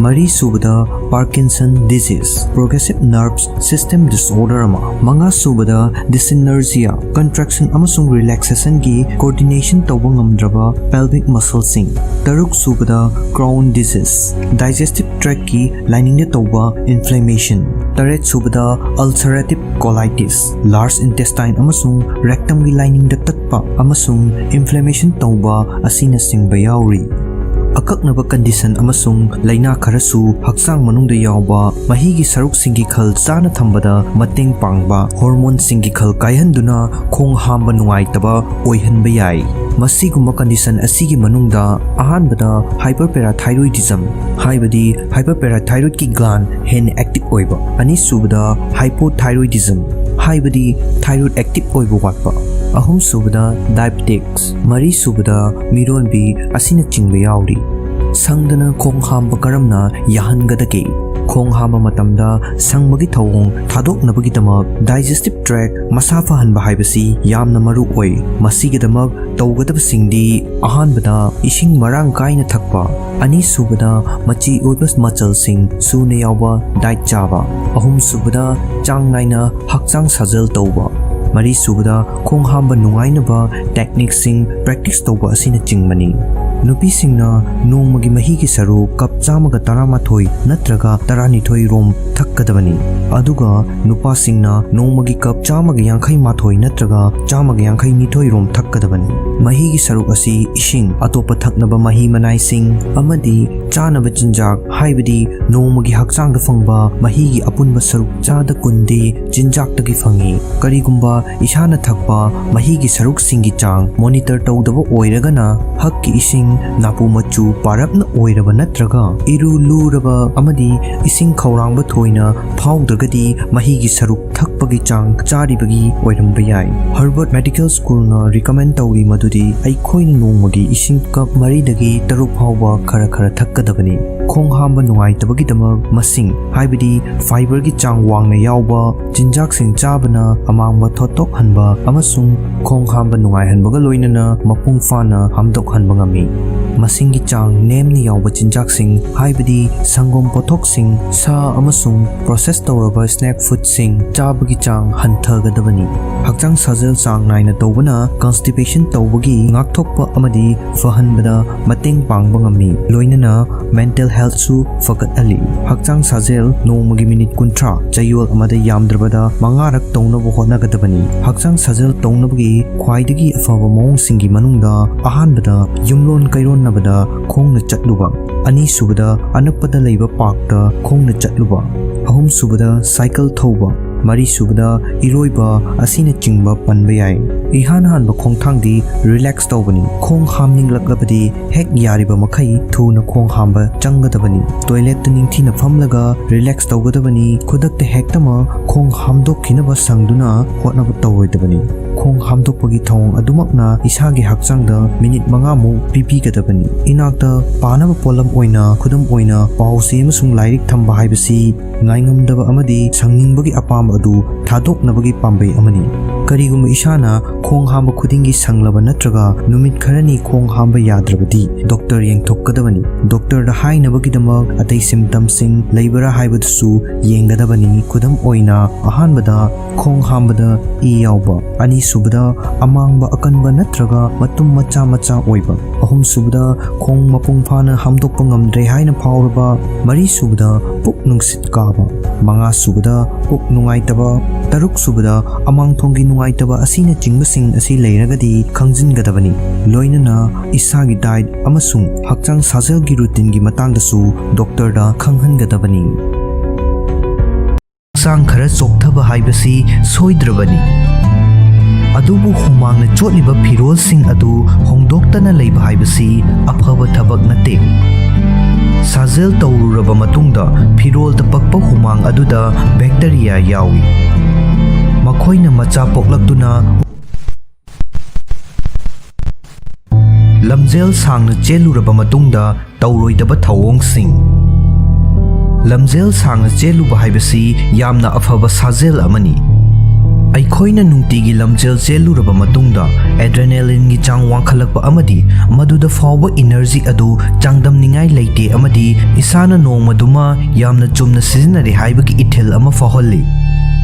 ꯃꯔꯤꯁꯨꯕꯗ Parkinson disease, progressive nervous system disorder ꯑꯃ, ꯃꯉꯥꯁꯨꯕꯗ dyssynergia, contraction ꯑꯃꯁꯨꯡ relaxationꯒꯤ coordination ꯇꯧꯕ ꯉꯝꯗ꯭ꯔꯕ pelvic muscleꯁꯤꯡ, ꯇꯔꯨꯛꯁꯨꯕꯗ Crohn disease, digestive tractꯀꯤ liningꯗ ꯇꯧꯕ inflammation, ꯇꯔꯦꯠꯁꯨꯕꯗ ulcerative colitis, large intestine ꯑꯃꯁꯨꯡ rectumꯒꯤ liningꯗ ꯇꯠꯄ ꯑꯃꯁꯨꯡ inflammation ꯇꯧꯕ ꯑꯁꯤꯅꯆꯤꯡꯕ ꯌꯥꯎꯔꯤ꯫ ꯑꯀꯛꯅꯕ condition ꯑꯃꯁꯨꯡ ꯂꯩꯅꯥ ꯈꯔꯁꯨ ꯍꯛꯆꯥꯡ ꯃꯅꯨꯡꯗ ꯌꯥꯎꯕ ꯃꯍꯤꯒꯤ ꯁꯔꯨꯛꯁꯤꯡꯒꯤ ꯈꯜ ꯆꯥꯅ ꯊꯝꯕꯗ ꯃꯇꯦꯡ ꯄꯥꯡꯕ hormoneꯁꯤꯡꯒꯤ ꯈꯜ ꯀꯥꯏꯍꯟꯗꯨꯅ ꯈꯣꯡ ꯍꯥꯝꯕ ꯅꯨꯡꯉꯥꯏꯇꯕ ꯑꯣꯏꯍꯟꯕ ꯌꯥꯏ꯫ ꯃꯁꯤꯒꯨꯝꯕ condition ꯑꯁꯤꯒꯤ ꯃꯅꯨꯡꯗ ꯑꯍꯥꯟꯕꯗ hyperparathyroidism, ꯍꯥꯏꯕꯗꯤ hyperparathyroidꯀꯤ gland ꯍꯦꯟꯅ active ꯑꯣꯏꯕ, ꯑꯅꯤꯁꯨꯕꯗ hypothyroidism, ꯍꯥꯏꯕꯗꯤ thyroid active ꯑꯣꯏꯕ ꯋꯥꯠꯄ, ꯑꯍꯨꯝꯁꯨꯕꯗ diabetes, ꯃꯔꯤꯁꯨꯕꯗ ꯃꯤꯔꯣꯟꯕꯤ ꯑꯁꯤꯅꯆꯤꯡꯕ ꯌꯥꯎꯔꯤ꯫ ꯁꯪꯗꯅ ꯈꯣꯡ ꯍꯥꯝꯕ ꯀꯔꯝꯅ ꯌꯥꯍꯟꯒꯗꯒꯦ? ꯈꯣꯡ ꯍꯥꯝꯕ ꯃꯇꯝꯗ ꯁꯪꯕꯒꯤ ꯊꯧꯑꯣꯡ ꯊꯥꯗꯣꯛꯅꯕꯒꯤꯗꯃꯛ digestive tract ꯃꯁꯥ ꯐꯍꯟꯕ ꯍꯥꯏꯕꯁꯤ ꯌꯥꯝꯅ ꯃꯔꯨ ꯑꯣꯏ꯫ ꯃꯁꯤꯒꯤꯗꯃꯛ ꯇꯧꯒꯗꯕꯁꯤꯡꯗꯤ: ꯑꯍꯥꯟꯕꯗ, ꯏꯁꯤꯡ ꯃꯔꯥꯡ ꯀꯥꯏꯅ ꯊꯛꯄ꯫ ꯑꯅꯤꯁꯨꯕꯗ, ꯃꯆꯤ ꯑꯣꯏꯕ ꯃꯆꯜꯁꯤꯡ ꯁꯨꯅ ꯌꯥꯎꯕ diet ꯆꯥꯕ꯫ ꯑꯍꯨꯝꯁꯨꯕꯗ, ꯆꯥꯡ ꯅꯥꯏꯅ ꯍꯛꯆꯥꯡ ꯁꯥꯖꯦꯜ ꯇꯧꯕ꯫ ꯃꯔꯤꯁꯨꯕꯗ, ꯈꯣꯡ ꯍꯥꯝꯕ ꯅꯨꯡꯉꯥꯏꯅꯕ techniqueꯁꯤꯡ practice ꯇꯧꯕ ꯑꯁꯤꯅꯆꯤꯡꯕꯅꯤ꯫ ꯅꯨꯄꯤꯁꯤꯡꯅ ꯅꯣꯡꯃꯒꯤ ꯃꯍꯤꯒꯤ ꯁꯔꯨꯛ ꯀꯞ ꯆꯥꯝꯃꯒ ꯇꯔꯥꯃꯥꯊꯣꯏ ꯅꯠꯇ꯭ꯔꯒ ꯇꯔꯥꯅꯤꯊꯣꯏ ꯔꯣꯝ ꯊꯛꯀꯗꯕꯅꯤ, ꯑꯗꯨꯒ ꯅꯨꯄꯥꯁꯤꯡꯅ ꯅꯣꯡꯃꯒꯤ ꯀꯞ ꯆꯥꯝꯃꯒ ꯌꯥꯡꯈꯩ ꯃꯥꯊꯣꯏ ꯅꯠꯇ꯭ꯔꯒ ꯆꯥꯝꯃꯒ ꯌꯥꯡꯈꯩ ꯅꯤꯊꯣꯏ ꯔꯣꯝ ꯊꯛꯀꯗꯕꯅꯤ꯫ ꯃꯍꯤꯒꯤ ꯁꯔꯨꯛ ꯑꯁꯤ ꯏꯁꯤꯡ, ꯑꯇꯣꯞꯄ ꯊꯛꯅꯕ ꯃꯍꯤ ꯃꯅꯥꯏꯁꯤꯡ ꯑꯃꯗꯤ ꯆꯥꯅꯕ ꯆꯤꯟꯖꯥꯛ, ꯍꯥꯏꯕꯗꯤ ꯅꯣꯡꯃꯒꯤ ꯍꯛꯆꯥꯡꯗ ꯐꯪꯕ ꯃꯍꯤꯒꯤ ꯑꯄꯨꯟꯕ ꯁꯔꯨꯛ ꯆꯥꯗ ꯀꯨꯟꯗꯤ ꯆꯤꯟꯖꯥꯛꯇꯒꯤ ꯐꯪꯏ꯫ ꯀꯔꯤꯒꯨꯝꯕ ꯏꯁꯥꯅ ꯊꯛꯄ ꯃꯍꯤꯒꯤ ꯁꯔꯨꯛꯁꯤꯡꯒꯤ ꯆꯥꯡ monitor ꯇꯧꯗꯕ ꯑꯣꯏꯔꯒꯅ, ꯍꯛꯀꯤ ꯏꯁꯤꯡ ꯅꯥꯄꯨ ꯃꯆꯨ ꯄꯥꯔꯞꯅ ꯑꯣꯏꯔꯕ ꯅꯠꯇ꯭ꯔꯒ ꯏꯔꯨ ꯂꯨꯔꯕ ꯑꯃꯗꯤ ꯏꯁꯤꯡ ꯈꯧꯔꯥꯡꯕ ꯊꯣꯏꯅ ꯐꯥꯎꯗ꯭ꯔꯒꯗꯤ, ꯃꯍꯤꯒꯤ ꯁꯔꯨꯛ ꯊꯛꯄꯒꯤ ꯆꯥꯡ ꯆꯥꯔꯤꯕꯒꯤ ꯑꯣꯏꯔꯝꯕ ꯌꯥꯏ꯫ Harvard Medical Schoolꯅ recommend ꯇꯧꯔꯤ ꯃꯗꯨꯗꯤ ꯑꯩꯈꯣꯏꯅ ꯅꯣꯡꯃꯒꯤ ꯏꯁꯤꯡ ꯀꯞ ꯃꯔꯤꯗꯒꯤ ꯇꯔꯨꯛ ꯐꯥꯎꯕ ꯈꯔ ꯈꯔ ꯊꯛꯀꯗꯕꯅꯤ꯫ ꯈꯣꯡ ꯍꯥꯝꯕ ꯅꯨꯡꯉꯥꯏꯇꯕꯒꯤꯗꯃꯛ ꯃꯁꯤꯡ, ꯍꯥꯏꯕꯗꯤ fiberꯒꯤ ꯆꯥꯡ ꯋꯥꯡꯅ ꯌꯥꯎꯕ ꯆꯤꯟꯖꯥꯛꯁꯤꯡ ꯆꯥꯕꯅ ꯑꯃꯥꯡꯕ ꯊꯣꯠꯇꯣꯛꯍꯟꯕ ꯑꯃꯁꯨꯡ ꯈꯣꯡ ꯍꯥꯝꯕ ꯅꯨꯡꯉꯥꯏꯍꯟꯕꯒ ꯂꯣꯏꯅꯅ ꯃꯄꯨꯡ ꯐꯥꯅ ꯍꯥꯝꯗꯣꯛꯍꯟꯕ ꯉꯝꯃꯤ꯫ ꯃꯁꯤꯡꯒꯤ ꯆꯥꯡ ꯅꯦꯝꯅ ꯌꯥꯎꯕ ꯆꯤꯟꯖꯥꯛꯁꯤꯡ, ꯍꯥꯏꯕꯗꯤ ꯁꯪꯒꯣꯝ ꯄꯣꯠꯊꯣꯛꯁꯤꯡ, ꯁꯥ ꯑꯃꯁꯨꯡ process ꯇꯧꯔꯕ snack foodꯁꯤꯡ ꯆꯥꯕꯒꯤ ꯆꯥꯡ ꯍꯟꯊꯒꯗꯕꯅꯤ꯫ ꯍꯛꯆꯥꯡ ꯁꯥꯖꯦꯜ ꯆꯥꯡ ꯅꯥꯏꯅ ꯇꯧꯕꯅ constipation ꯇꯧꯕꯒꯤ ꯉꯥꯛꯊꯣꯛꯄ ꯑꯃꯗꯤ ꯐꯍꯟꯕꯗ ꯃꯇꯦꯡ ꯄꯥꯡꯕ ꯉꯝꯃꯤ, ꯂꯣꯏꯅꯅ mental healthꯁꯨ ꯐꯒꯠꯍꯜꯂꯤ꯫ ꯍꯛꯆꯥꯡ ꯁꯥꯖꯦꯜ ꯅꯣꯡꯃꯒꯤ ꯃꯤꯅꯤꯠ ꯀꯨꯟꯊ꯭ꯔꯥ, ꯆꯌꯣꯜ ꯑꯃꯗ ꯌꯥꯝꯗ꯭ꯔꯕꯗ ꯃꯉꯥꯔꯛ ꯇꯧꯅꯕ ꯍꯣꯠꯅꯒꯗꯕꯅꯤ꯫ ꯍꯛꯆꯥꯡ ꯁꯥꯖꯦꯜ ꯇꯧꯅꯕꯒꯤ ꯈ꯭ꯋꯥꯏꯗꯒꯤ ꯑꯐꯕ ꯃꯑꯣꯡꯁꯤꯡꯒꯤ ꯃꯅꯨꯡꯗ ꯑꯍꯥꯟꯕꯗ ꯌꯨꯝꯂꯣꯟ ꯀꯩꯔꯣꯟꯅꯕꯗ ꯈꯣꯡꯅ ꯆꯠꯂꯨꯕ, ꯑꯅꯤꯁꯨꯕꯗ ꯑꯅꯛꯄꯗ ꯂꯩꯕ parkꯇ ꯈꯣꯡꯅ ꯆꯠꯂꯨꯕ, ꯑꯍꯨꯝꯁꯨꯕꯗ cycle ꯊꯧꯕ, ꯃꯔꯤꯁꯨꯕꯗ ꯏꯔꯣꯏꯕ ꯑꯁꯤꯅꯆꯤꯡꯕ ꯄꯟꯕ ꯌꯥꯏ꯫ ꯏꯍꯥꯟ ꯍꯥꯟꯕ ꯈꯣꯡꯊꯥꯡꯗꯤ relax ꯇꯧꯕꯅꯤ꯫ ꯈꯣꯡ ꯍꯥꯝꯅꯤꯡꯂꯛꯂꯕꯗꯤ ꯍꯦꯛ ꯌꯥꯔꯤꯕ ꯃꯈꯩ ꯊꯨꯅ ꯈꯣꯡ ꯍꯥꯝꯕ ꯆꯪꯒꯗꯕꯅꯤ꯫ Toiletꯇ ꯅꯤꯡꯊꯤꯅ ꯐꯝꯂꯒ relax ꯇꯧꯒꯗꯕꯅꯤ꯫ ꯈꯨꯗꯛꯇ ꯍꯦꯛꯇꯃꯛ ꯈꯣꯡ ꯍꯥꯝꯗꯣꯛꯈꯤꯅꯕ ꯁꯪꯗꯨꯅ ꯍꯣꯠꯅꯕ ꯇꯧꯔꯣꯏꯗꯕꯅꯤ꯫ ꯈꯣꯡ ꯍꯥꯝꯗꯣꯛꯄꯒꯤ ꯊꯧꯑꯣꯡ ꯑꯗꯨꯃꯛꯅ ꯏꯁꯥꯒꯤ ꯍꯛꯆꯥꯡꯗ ꯃꯤꯅꯤꯠ ꯃꯉꯥꯃꯨꯛ ꯄꯤꯕꯤꯒꯗꯕꯅꯤ꯫ ꯏꯅꯥꯛꯇ ꯄꯥꯅꯕ ꯄꯣꯠꯂꯝ ꯑꯣꯏꯅ, ꯈꯨꯗꯝ ꯑꯣꯏꯅ, ꯄꯥꯎ ꯆꯦ ꯑꯃꯁꯨꯡ ꯂꯥꯏꯔꯤꯛ ꯊꯝꯕ ꯍꯥꯏꯕꯁꯤ ꯉꯥꯏꯉꯝꯗꯕ ꯑꯃꯗꯤ ꯁꯪꯅꯤꯡꯕꯒꯤ ꯑꯄꯥꯝꯕ ꯑꯗꯨ ꯊꯥꯗꯣꯛꯅꯕꯒꯤ ꯄꯥꯝꯕꯩ ꯑꯃꯅꯤ꯫ ꯀꯔꯤꯒꯨꯝꯕ ꯏꯁꯥꯅ ꯈꯣꯡ ꯍꯥꯝꯕ ꯈꯨꯗꯤꯡꯒꯤ ꯁꯪꯂꯕ ꯅꯠꯇ꯭ꯔꯒ ꯅꯨꯃꯤꯠ ꯈꯔꯅꯤ ꯈꯣꯡ ꯍꯥꯝꯕ ꯌꯥꯗ꯭ꯔꯕꯗꯤ, ꯗꯣꯛꯇꯔ ꯌꯦꯡꯊꯣꯛꯀꯗꯕꯅꯤ꯫ ꯗꯣꯛꯇꯔꯗ ꯍꯥꯏꯅꯕꯒꯤꯗꯃꯛ ꯑꯇꯩ ꯁꯤꯝꯇꯝꯁꯤꯡ ꯂꯩꯕ꯭ꯔꯥ ꯍꯥꯏꯕꯗꯨꯁꯨ ꯌꯦꯡꯒꯗꯕꯅꯤ꯫ ꯈꯨꯗꯝ ꯑꯣꯏꯅ, ꯑꯍꯥꯟꯕꯗ ꯈꯣꯡ ꯍꯥꯝꯕꯗ ꯏ ꯌꯥꯎꯕ, ꯑꯅꯤꯁꯨꯕꯗ ꯑꯃꯥꯡꯕ ꯑꯀꯟꯕ ꯅꯠꯇ꯭ꯔꯒ ꯃꯇꯨꯝ ꯃꯆꯥ ꯃꯆꯥ ꯑꯣꯏꯕ, ꯑꯍꯨꯝꯁꯨꯕꯗ ꯈꯣꯡ ꯃꯄꯨꯡ ꯐꯥꯅ ꯍꯥꯝꯗꯣꯛꯄ ꯉꯝꯗ꯭ꯔꯦ ꯍꯥꯏꯅ ꯐꯥꯎꯔꯕ, ꯃꯔꯤꯁꯨꯕꯗ ꯄꯨꯛ ꯅꯨꯡꯁꯤꯠ ꯀꯥꯕ, ꯃꯉꯥꯁꯨꯕꯗ ꯄꯨꯛ ꯅꯨꯡꯉꯥꯏꯇꯕ, ꯇꯔꯨꯛꯁꯨꯕꯗ ꯑꯃꯥꯡꯊꯣꯡꯒꯤ ꯅꯨꯡꯉꯥꯏꯇꯕ ꯑꯁꯤꯅꯆꯤꯡꯕꯁꯤꯡ ꯑꯁꯤ ꯂꯩꯔꯒꯗꯤ ꯈꯪꯖꯤꯟꯒꯗꯕꯅꯤ꯫ ꯂꯣꯏꯅꯅ ꯏꯁꯥꯒꯤ ꯗꯥꯏꯠ ꯑꯃꯁꯨꯡ ꯍꯛꯆꯥꯡ ꯁꯥꯖꯦꯜꯒꯤ ꯔꯨꯇꯤꯟꯒꯤ ꯃꯇꯥꯡꯗꯁꯨ ꯗꯣꯛꯇꯔꯗ ꯈꯪꯍꯟꯒꯗꯕꯅꯤ꯫ ꯍꯛꯆꯥꯡ ꯈꯔ ꯆꯣꯛꯊꯕ ꯍꯥꯏꯕꯁꯤ ꯁꯣꯏꯗ꯭ꯔꯕꯅꯤ꯫ ꯑꯗꯨꯕꯨ ꯍꯨꯃꯥꯡꯅ ꯆꯣꯠꯂꯤꯕ ꯐꯤꯔꯣꯜꯁꯤꯡ ꯑꯗꯨ ꯍꯣꯡꯗꯣꯛꯇꯅ ꯂꯩꯕ ꯍꯥꯏꯕꯁꯤ ꯑꯐꯕ ꯊꯕꯛ ꯅꯠꯇꯦ꯫ ꯁꯥꯖꯦꯜ ꯇꯧꯔꯨꯔꯕ ꯃꯇꯨꯡꯗ ꯐꯤꯔꯣꯜꯗ ꯄꯛꯄ ꯍꯨꯃꯥꯡ ꯑꯗꯨꯗ ꯕꯦꯛꯇꯔꯤꯌꯥ ꯌꯥꯎꯏ꯫ ꯃꯈꯣꯏꯅ ꯃꯆꯥ ꯄꯣꯛꯂꯛꯇꯨꯅ ꯂꯝꯖꯦꯜ ꯁꯥꯡꯅ ꯆꯦꯜꯂꯨꯔꯕ ꯃꯇꯨꯡꯗ ꯇꯧꯔꯣꯏꯗꯕ ꯊꯧꯑꯣꯡꯁꯤꯡ꯫ ꯂꯝꯖꯦꯜ ꯁꯥꯡꯅ ꯆꯦꯜꯂꯨꯕ ꯍꯥꯏꯕꯁꯤ ꯌꯥꯝꯅ ꯑꯐꯕ ꯁꯥꯖꯦꯜ ꯑꯃꯅꯤ꯫ ꯑꯩꯈꯣꯏꯅ ꯅꯨꯡꯇꯤꯒꯤ ꯂꯝꯖꯦꯜ ꯆꯦꯜꯂꯨꯔꯕ ꯃꯇꯨꯡꯗ ꯑꯦꯗ꯭ꯔꯦꯅꯦꯂꯤꯟꯒꯤ ꯆꯥꯡ ꯋꯥꯡꯈꯠꯂꯛꯄ ꯑꯃꯗꯤ ꯃꯗꯨꯗ ꯐꯥꯎꯕ ꯏꯅꯔꯖꯤ ꯑꯗꯨ ꯆꯥꯡꯗꯝꯅꯤꯡꯉꯥꯏ ꯂꯩꯇꯦ ꯑꯃꯗꯤ ꯏꯁꯥꯅ ꯅꯣꯡꯃꯗꯨꯃ ꯌꯥꯝꯅ ꯆꯨꯝꯅ ꯁꯤꯖꯤꯟꯅꯔꯦ ꯍꯥꯏꯕꯒꯤ ꯏꯊꯤꯜ ꯑꯃ ꯐꯥꯎꯍꯜꯂꯤ꯫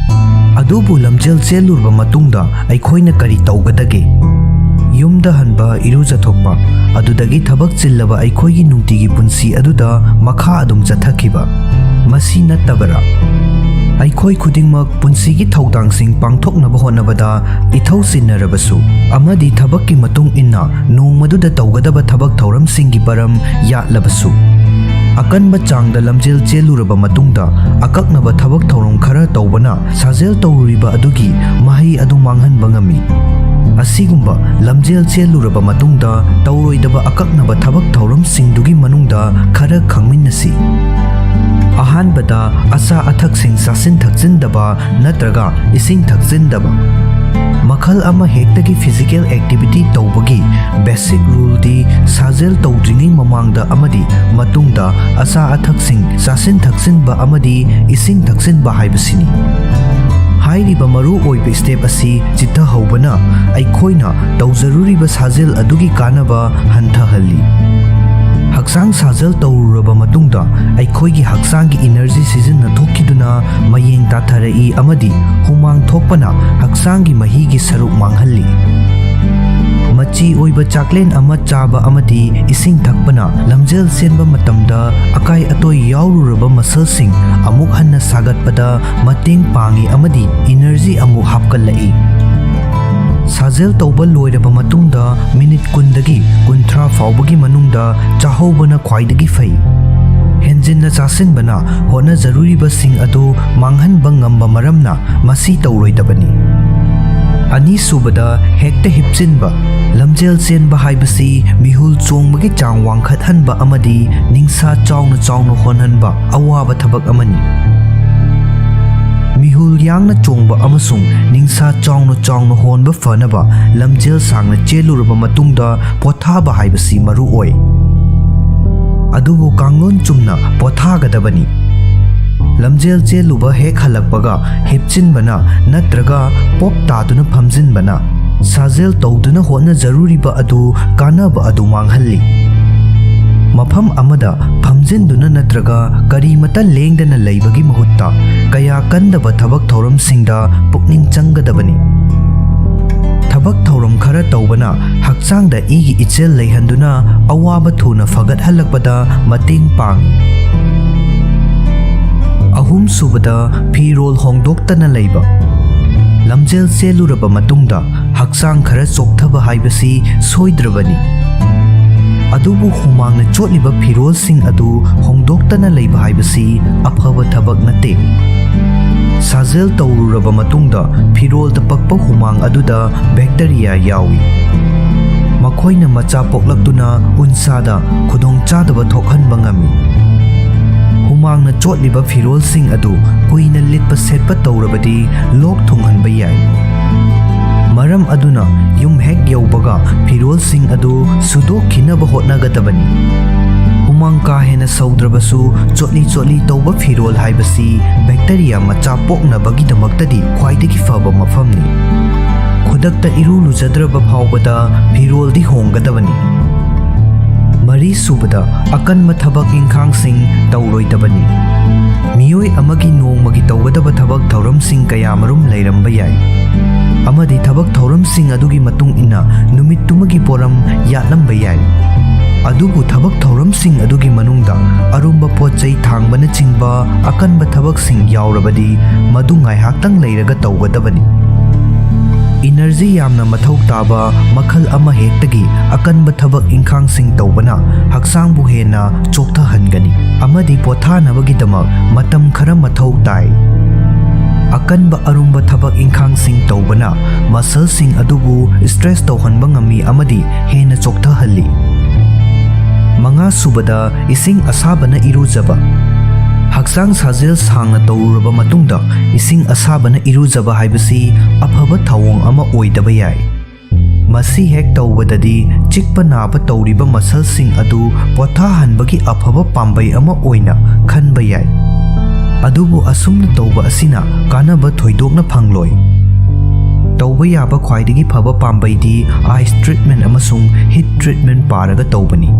ꯑꯗꯨꯕꯨ ꯂꯝꯖꯦꯜ ꯆꯦꯜꯂꯨꯔꯕ ꯃꯇꯨꯡꯗ ꯑꯩꯈꯣꯏꯅ ꯀꯔꯤ ꯇꯧꯒꯗꯒꯦ? ꯌꯨꯝꯗ ꯍꯟꯕ, ꯏꯔꯨꯖꯊꯣꯛꯄ, ꯑꯗꯨꯗꯒꯤ ꯊꯕꯛ ꯆꯤꯜꯂꯕ ꯑꯩꯈꯣꯏꯒꯤ ꯅꯨꯡꯇꯤꯒꯤ ꯄꯨꯟꯁꯤ ꯑꯗꯨꯗ ꯃꯈꯥ ꯑꯗꯨꯝ ꯆꯠꯊꯈꯤꯕ꯫ ꯃꯁꯤ ꯅꯠꯇꯕꯔꯥ? ꯑꯩꯈꯣꯏ ꯈꯨꯗꯤꯡꯃꯛ ꯄꯨꯟꯁꯤꯒꯤ ꯊꯧꯗꯥꯡꯁꯤꯡ ꯄꯥꯡꯊꯣꯛꯅꯕ ꯍꯣꯠꯅꯕꯗ ꯏꯊꯧ ꯆꯤꯟꯅꯔꯕꯁꯨ ꯑꯃꯗꯤ ꯊꯕꯛꯀꯤ ꯃꯇꯨꯡ ꯏꯟꯅ ꯅꯣꯡꯃꯗꯨꯗ ꯇꯧꯒꯗꯕ ꯊꯕꯛ ꯊꯧꯔꯝꯁꯤꯡꯒꯤ ꯃꯔꯝ ꯌꯥꯠꯂꯕꯁꯨ, ꯑꯀꯟꯕ ꯆꯥꯡꯗ ꯂꯝꯖꯦꯜ ꯆꯦꯜꯂꯨꯔꯕ ꯃꯇꯨꯡꯗ ꯑꯀꯛꯅꯕ ꯊꯕꯛ ꯊꯧꯔꯝ ꯈꯔ ꯇꯧꯕꯅ ꯁꯥꯖꯦꯜ ꯇꯧꯔꯨꯔꯤꯕ ꯑꯗꯨꯒꯤ ꯃꯍꯩ ꯑꯗꯨ ꯃꯥꯡꯍꯟꯕ ꯉꯝꯃꯤ꯫ ꯑꯁꯤꯒꯨꯝꯕ ꯂꯝꯖꯦꯜ ꯆꯦꯜꯂꯨꯔꯕ ꯃꯇꯨꯡꯗ ꯇꯧꯔꯣꯏꯗꯕ ꯑꯀꯛꯅꯕ ꯊꯕꯛ ꯊꯧꯔꯝꯁꯤꯡꯗꯨꯒꯤ ꯃꯅꯨꯡꯗ ꯈꯔ ꯈꯪꯃꯤꯟꯅꯁꯤ꯫ ꯑꯍꯥꯟꯕꯗ, ꯑꯆꯥ ꯑꯊꯛꯁꯤꯡ ꯆꯥꯁꯤꯟ ꯊꯛꯆꯤꯟꯗꯕ ꯅꯠꯇ꯭ꯔꯒ ꯏꯁꯤꯡ ꯊꯛꯆꯤꯟꯗꯕ꯫ ꯃꯈꯜ ꯑꯃ ꯍꯦꯛꯇꯒꯤ physical activity ꯇꯧꯕꯒꯤ basic ruleꯗꯤ ꯁꯥꯖꯦꯜ ꯇꯧꯗ꯭ꯔꯤꯉꯩ ꯃꯃꯥꯡꯗ ꯑꯃꯗꯤ ꯃꯇꯨꯡꯗ ꯑꯆꯥ ꯑꯊꯛꯁꯤꯡ ꯆꯥꯁꯤꯟ ꯊꯛꯆꯤꯟꯕ ꯑꯃꯗꯤ ꯏꯁꯤꯡ ꯊꯛꯆꯤꯟꯕ ꯍꯥꯏꯕꯁꯤꯅꯤ꯫ ꯍꯥꯏꯔꯤꯕ ꯃꯔꯨ ꯑꯣꯏꯕ step ꯑꯁꯤ ꯆꯤꯠꯊꯍꯧꯕꯅ ꯑꯩꯈꯣꯏꯅ ꯇꯧꯖꯔꯨꯔꯤꯕ ꯁꯥꯖꯦꯜ ꯑꯗꯨꯒꯤ ꯀꯥꯟꯅꯕ ꯍꯟꯊꯍꯜꯂꯤ꯫ ꯍꯛꯆꯥꯡ ꯁꯥꯖꯦꯜ ꯇꯧꯔꯨꯔꯕ ꯃꯇꯨꯡꯗ ꯑꯩꯈꯣꯏꯒꯤ ꯍꯛꯆꯥꯡꯒꯤ energy ꯁꯤꯖꯤꯟꯅꯊꯣꯛꯈꯤꯗꯨꯅ ꯃꯌꯦꯡ ꯇꯥꯊꯔꯛꯏ ꯑꯃꯗꯤ ꯍꯨꯃꯥꯡ ꯊꯣꯛꯄꯅ ꯍꯛꯆꯥꯡꯒꯤ ꯃꯍꯤꯒꯤ ꯁꯔꯨꯛ ꯃꯥꯡꯍꯜꯂꯤ꯫ ꯃꯆꯤ ꯑꯣꯏꯕ ꯆꯥꯛꯂꯦꯟ ꯑꯃ ꯆꯥꯕ ꯑꯃꯗꯤ ꯏꯁꯤꯡ ꯊꯛꯄꯅ ꯂꯝꯖꯦꯜ ꯆꯦꯟꯕ ꯃꯇꯝꯗ ꯑꯀꯥꯏ ꯑꯇꯣꯏ ꯌꯥꯎꯔꯨꯔꯕ muscleꯁꯤꯡ ꯑꯃꯨꯛ ꯍꯟꯅ ꯁꯥꯒꯠꯄꯗ ꯃꯇꯦꯡ ꯄꯥꯡꯏ ꯑꯃꯗꯤ energy ꯑꯃꯨꯛ ꯍꯥꯞꯀꯠꯂꯛꯏ꯫ ꯁꯥꯖꯦꯜ ꯇꯧꯕ ꯂꯣꯏꯔꯕ ꯃꯇꯨꯡꯗ minute ꯀꯨꯟꯗꯒꯤ ꯀꯨꯟꯊ꯭ꯔꯥ ꯐꯥꯎꯕꯒꯤ ꯃꯅꯨꯡꯗ ꯆꯥꯍꯧꯕꯅ ꯈ꯭ꯋꯥꯏꯗꯒꯤ ꯐꯩ꯫ ꯍꯦꯟꯖꯤꯟꯅ ꯆꯥꯁꯤꯟꯕꯅ ꯍꯣꯠꯅꯖꯔꯨꯔꯤꯕꯁꯤꯡ ꯑꯗꯨ ꯃꯥꯡꯍꯟꯕ ꯉꯝꯕ ꯃꯔꯝꯅ ꯃꯁꯤ ꯇꯧꯔꯣꯏꯗꯕꯅꯤ꯫ ꯑꯅꯤꯁꯨꯕꯗ, ꯍꯦꯛꯇ ꯍꯤꯞꯆꯤꯟꯕ꯫ ꯂꯝꯖꯦꯜ ꯆꯦꯟꯕ ꯍꯥꯏꯕꯁꯤ ꯃꯤꯍꯨꯜ ꯆꯣꯡꯕꯒꯤ ꯆꯥꯡ ꯋꯥꯡꯈꯠꯍꯟꯕ ꯑꯃꯗꯤ ꯅꯤꯡꯁꯥ ꯆꯥꯎꯅ ꯆꯥꯎꯅ ꯍꯣꯟꯍꯟꯕ ꯑꯋꯥꯕ ꯊꯕꯛ ꯑꯃꯅꯤ꯫ ꯃꯤꯍꯨꯜ ꯌꯥꯡꯅ ꯆꯣꯡꯕ ꯑꯃꯁꯨꯡ ꯅꯤꯡꯁꯥ ꯆꯥꯎꯅ ꯆꯥꯎꯅ ꯍꯣꯟꯕ ꯐꯅꯕ ꯂꯝꯖꯦꯜ ꯁꯥꯡꯅ ꯆꯦꯜꯂꯨꯔꯕ ꯃꯇꯨꯡꯗ ꯄꯣꯊꯥꯕ ꯍꯥꯏꯕꯁꯤ ꯃꯔꯨ ꯑꯣꯏ꯫ ꯑꯗꯨꯕꯨ ꯀꯥꯡꯂꯣꯟ ꯆꯨꯝꯅ ꯄꯣꯊꯥꯒꯗꯕꯅꯤ꯫ ꯂꯝꯖꯦꯜ ꯆꯦꯜꯂꯨꯕ ꯍꯦꯛ ꯍꯜꯂꯛꯄꯒ ꯍꯤꯞꯆꯤꯟꯕꯅ ꯅꯠꯇ꯭ꯔꯒ ꯄꯣꯞ ꯇꯥꯗꯨꯅ ꯐꯝꯖꯤꯟꯕꯅ ꯁꯥꯖꯦꯜ ꯇꯧꯗꯨꯅ ꯍꯣꯠꯅꯖꯔꯨꯔꯤꯕ ꯑꯗꯨ ꯀꯥꯟꯅꯕ ꯑꯗꯨ ꯃꯥꯡꯍꯜꯂꯤ꯫ ꯃꯐꯝ ꯑꯃꯗ ꯐꯝꯖꯤꯟꯗꯨꯅ ꯅꯠꯇ꯭ꯔꯒ ꯀꯔꯤꯃꯇ ꯂꯦꯡꯗꯅ ꯂꯩꯕꯒꯤ ꯃꯍꯨꯠꯇ ꯀꯌꯥ ꯀꯟꯗꯕ ꯊꯕꯛ ꯊꯧꯔꯝꯁꯤꯡꯗ ꯄꯨꯛꯅꯤꯡ ꯆꯪꯒꯗꯕꯅꯤ꯫ ꯊꯕꯛ ꯊꯧꯔꯝ ꯈꯔ ꯇꯧꯕꯅ ꯍꯛꯆꯥꯡꯗ ꯏꯒꯤ ꯏꯆꯦꯜ ꯂꯩꯍꯟꯗꯨꯅ ꯑꯋꯥꯕ ꯊꯨꯅ ꯐꯒꯠꯍꯜꯂꯛꯄꯗ ꯃꯇꯦꯡ ꯄꯥꯡꯏ꯫ ꯑꯍꯨꯝꯁꯨꯕꯗ, ꯐꯤꯔꯣꯜ ꯍꯣꯡꯗꯣꯛꯇꯅ ꯂꯩꯕ꯫ ꯂꯝꯖꯦꯜ ꯆꯦꯜꯂꯨꯔꯕ ꯃꯇꯨꯡꯗ ꯍꯛꯆꯥꯡ ꯈꯔ ꯆꯣꯛꯊꯕ ꯍꯥꯏꯕꯁꯤ ꯁꯣꯏꯗ꯭ꯔꯕꯅꯤ꯫ ꯑꯗꯨꯕꯨ ꯍꯨꯃꯥꯡꯅ ꯆꯣꯠꯂꯤꯕ ꯐꯤꯔꯣꯜꯁꯤꯡ ꯑꯗꯨ ꯍꯣꯡꯗꯣꯛꯇꯅ ꯂꯩꯕ ꯍꯥꯏꯕꯁꯤ ꯑꯐꯕ ꯊꯕꯛ ꯅꯠꯇꯦ꯫ ꯁꯥꯖꯦꯜ ꯇꯧꯔꯨꯔꯕ ꯃꯇꯨꯡꯗ ꯐꯤꯔꯣꯜꯗ ꯄꯛꯄ ꯍꯨꯃꯥꯡ ꯑꯗꯨꯗ bacteria ꯌꯥꯎꯏ꯫ ꯃꯈꯣꯏꯅ ꯃꯆꯥ ꯄꯣꯛꯂꯛꯇꯨꯅ ꯎꯟꯁꯥꯗ ꯈꯨꯗꯣꯡꯆꯥꯗꯕ ꯊꯣꯛꯍꯟꯕ ꯉꯝꯃꯤ꯫ ꯍꯨꯃꯥꯡꯅ ꯆꯣꯠꯂꯤꯕ ꯐꯤꯔꯣꯜꯁꯤꯡ ꯑꯗꯨ ꯀꯨꯏꯅ ꯂꯤꯠꯄ ꯁꯦꯠꯄ ꯇꯧꯔꯕꯗꯤ ꯂꯣꯛ ꯊꯨꯡꯍꯟꯕ ꯌꯥꯏ꯫ ꯃꯔꯝ ꯑꯗꯨꯅ ꯌꯨꯝ ꯍꯦꯛ ꯌꯧꯕꯒ ꯐꯤꯔꯣꯜꯁꯤꯡ ꯑꯗꯨ ꯁꯨꯗꯣꯛꯈꯤꯅꯕ ꯍꯣꯠꯅꯒꯗꯕꯅꯤ꯫ ꯍꯨꯃꯥꯡ ꯀꯥ ꯍꯦꯟꯅ ꯁꯧꯗ꯭ꯔꯕꯁꯨ, ꯆꯣꯠꯂꯤ ꯆꯣꯠꯂꯤ ꯇꯧꯕ ꯐꯤꯔꯣꯜ ꯍꯥꯏꯕꯁꯤ ꯕꯦꯛꯇꯔꯤꯌꯥ ꯃꯆꯥ ꯄꯣꯛꯅꯕꯒꯤꯗꯃꯛꯇꯗꯤ ꯈ꯭ꯋꯥꯏꯗꯒꯤ ꯐꯕ ꯃꯐꯝꯅꯤ꯫ ꯈꯨꯗꯛꯇ ꯏꯔꯨ ꯂꯨꯖꯗ꯭ꯔꯕ ꯐꯥꯎꯕꯗ ꯐꯤꯔꯣꯜꯗꯤ ꯍꯣꯡꯒꯗꯕꯅꯤ꯫ ꯃꯔꯤ ꯁꯨꯕꯗ, ꯑꯀꯟꯕ ꯊꯕꯛ ꯏꯪꯈꯥꯡꯁꯤꯡ ꯇꯧꯔꯣꯏꯗꯕꯅꯤ꯫ ꯃꯤꯑꯣꯏ ꯑꯃꯒꯤ ꯅꯣꯡꯃꯒꯤ ꯇꯧꯒꯗꯕ ꯊꯕꯛ ꯊꯧꯔꯝꯁꯤꯡ ꯀꯌꯥꯃꯔꯨꯝ ꯂꯩꯔꯝꯕ ꯌꯥꯏ, ꯑꯃꯗꯤ ꯊꯕꯛ ꯊꯧꯔꯝꯁꯤꯡ ꯑꯗꯨꯒꯤ ꯃꯇꯨꯡ ꯏꯟꯅ ꯅꯨꯃꯤꯠꯇꯨꯃꯒꯤ ꯄꯣꯔꯝ ꯌꯥꯠꯂꯝꯕ ꯌꯥꯏ꯫ ꯑꯗꯨꯕꯨ ꯊꯕꯛ ꯊꯧꯔꯝꯁꯤꯡ ꯑꯗꯨꯒꯤ ꯃꯅꯨꯡꯗ ꯑꯔꯨꯝꯕ ꯄꯣꯠ ꯆꯩ ꯊꯥꯡꯕꯅꯆꯤꯡꯕ ꯑꯀꯟꯕ ꯊꯕꯛꯁꯤꯡ ꯌꯥꯎꯔꯕꯗꯤ, ꯃꯗꯨ ꯉꯥꯏꯍꯥꯛꯇꯪ ꯂꯩꯔꯒ ꯇꯧꯒꯗꯕꯅꯤ꯫ ꯏꯅꯔꯖꯤ ꯌꯥꯝꯅ ꯃꯊꯧ ꯇꯥꯕ ꯃꯈꯜ ꯑꯃꯍꯦꯛꯇꯒꯤ ꯑꯀꯟꯕ ꯊꯕꯛ ꯏꯪꯈꯥꯡꯁꯤꯡ ꯇꯧꯕꯅ ꯍꯛꯆꯥꯡꯕꯨ ꯍꯦꯟꯅ ꯆꯣꯛꯊꯍꯟꯒꯅꯤ ꯑꯃꯗꯤ ꯄꯣꯊꯥꯅꯕꯒꯤꯗꯃꯛ ꯃꯇꯝ ꯈꯔ ꯃꯊꯧ ꯇꯥꯏ꯫ ꯑꯀꯟꯕ ꯑꯔꯨꯝꯕ ꯊꯕꯛ ꯏꯪꯈꯥꯡꯁꯤꯡ ꯇꯧꯕꯅ ꯃꯁꯜꯁꯤꯡ ꯑꯗꯨꯕꯨ ꯁ꯭ꯇ꯭ꯔꯦꯁ ꯇꯧꯍꯟꯕ ꯉꯝꯃꯤ ꯑꯃꯗꯤ ꯍꯦꯟꯅ ꯆꯣꯛꯊꯍꯜꯂꯤ꯫ ꯃꯉꯥ ꯁꯨꯕꯗ, ꯏꯁꯤꯡ ꯑꯁꯥꯕꯅ ꯏꯔꯨꯖꯕ꯫ ꯍꯛꯆꯥꯡ ꯁꯥꯖꯦꯜ ꯁꯥꯡꯅ ꯇꯧꯔꯨꯔꯕ ꯃꯇꯨꯡꯗ ꯏꯁꯤꯡ ꯑꯁꯥꯕꯅ ꯏꯔꯨꯖꯕ ꯍꯥꯏꯕꯁꯤ ꯑꯐꯕ ꯊꯧꯑꯣꯡ ꯑꯃ ꯑꯣꯏꯗꯕ ꯌꯥꯏ꯫ ꯃꯁꯤ ꯍꯦꯛ ꯇꯧꯕꯗꯗꯤ ꯆꯤꯛꯄ ꯅꯥꯕ ꯇꯧꯔꯤꯕ ꯃꯁꯜꯁꯤꯡ ꯑꯗꯨ ꯄꯣꯊꯥꯍꯟꯕꯒꯤ ꯑꯐꯕ ꯄꯥꯝꯕꯩ ꯑꯃ ꯑꯣꯏꯅ ꯈꯟꯕ ꯌꯥꯏ꯫ ꯑꯗꯨꯕꯨ ꯑꯁꯨꯝꯅ ꯇꯧꯕ ꯑꯁꯤꯅ ꯀꯥꯟꯅꯕ ꯊꯣꯏꯗꯣꯛꯅ ꯐꯪꯂꯣꯏ꯫ ꯇꯧꯕ ꯌꯥꯕ ꯈ꯭ꯋꯥꯏꯗꯒꯤ ꯐꯕ ꯄꯥꯝꯕꯩꯗꯤ ꯑꯥꯏꯁ ꯇ꯭ꯔꯤꯠꯃꯦꯟ ꯑꯃꯁꯨꯡ ꯍꯤꯠ ꯇ꯭ꯔꯤꯠꯃꯦꯟ ꯄꯥꯔꯒ ꯇꯧꯕꯅꯤ꯫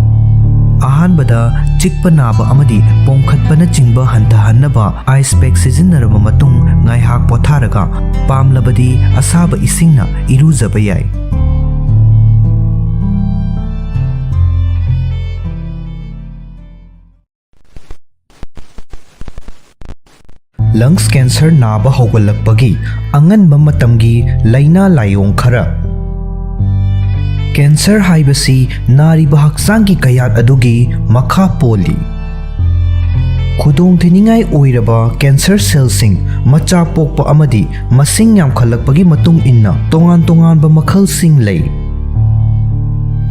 ꯑꯍꯥꯟꯕꯗ, ꯆꯤꯛꯄ ꯅꯥꯕ ꯑꯃꯗꯤ ꯄꯣꯝꯈꯠꯄꯅꯆꯤꯡꯕ ꯍꯟꯊꯍꯟꯅꯕ ꯑꯥꯏꯁ ꯄꯦꯛ ꯁꯤꯖꯤꯟꯅꯔꯕ ꯃꯇꯨꯡ ꯉꯥꯏꯍꯥꯛ ꯄꯣꯊꯥꯔꯒ, ꯄꯥꯝꯂꯕꯗꯤ ꯑꯁꯥꯕ ꯏꯁꯤꯡꯅ ꯏꯔꯨꯖꯕ ꯌꯥꯏ꯫ ꯂꯪꯁ ꯀꯦꯟꯁꯔ ꯅꯥꯕ ꯍꯧꯒꯠꯂꯛꯄꯒꯤ ꯑꯉꯟꯕ ꯃꯇꯝꯒꯤ ꯂꯥꯏꯅꯥ ꯂꯥꯏꯑꯣꯡ ꯈꯔ꯫ ꯀꯦꯟꯁꯔ ꯍꯥꯏꯕꯁꯤ ꯅꯥꯔꯤꯕ ꯍꯛꯆꯥꯡꯒꯤ ꯀꯌꯥꯠ ꯑꯗꯨꯒꯤ ꯃꯈꯥ ꯄꯣꯜꯂꯤ꯫ ꯈꯨꯗꯣꯡꯊꯤꯅꯤꯡꯉꯥꯏ ꯑꯣꯏꯔꯕ ꯀꯦꯟꯁꯔ ꯁꯦꯜꯁꯤꯡ ꯃꯆꯥ ꯄꯣꯛꯄ ꯑꯃꯗꯤ ꯃꯁꯤꯡ ꯌꯥꯝꯈꯠꯂꯛꯄꯒꯤ ꯃꯇꯨꯡ ꯏꯟꯅ ꯇꯣꯉꯥꯟ ꯇꯣꯉꯥꯟꯕ ꯃꯈꯜꯁꯤꯡ ꯂꯩ꯫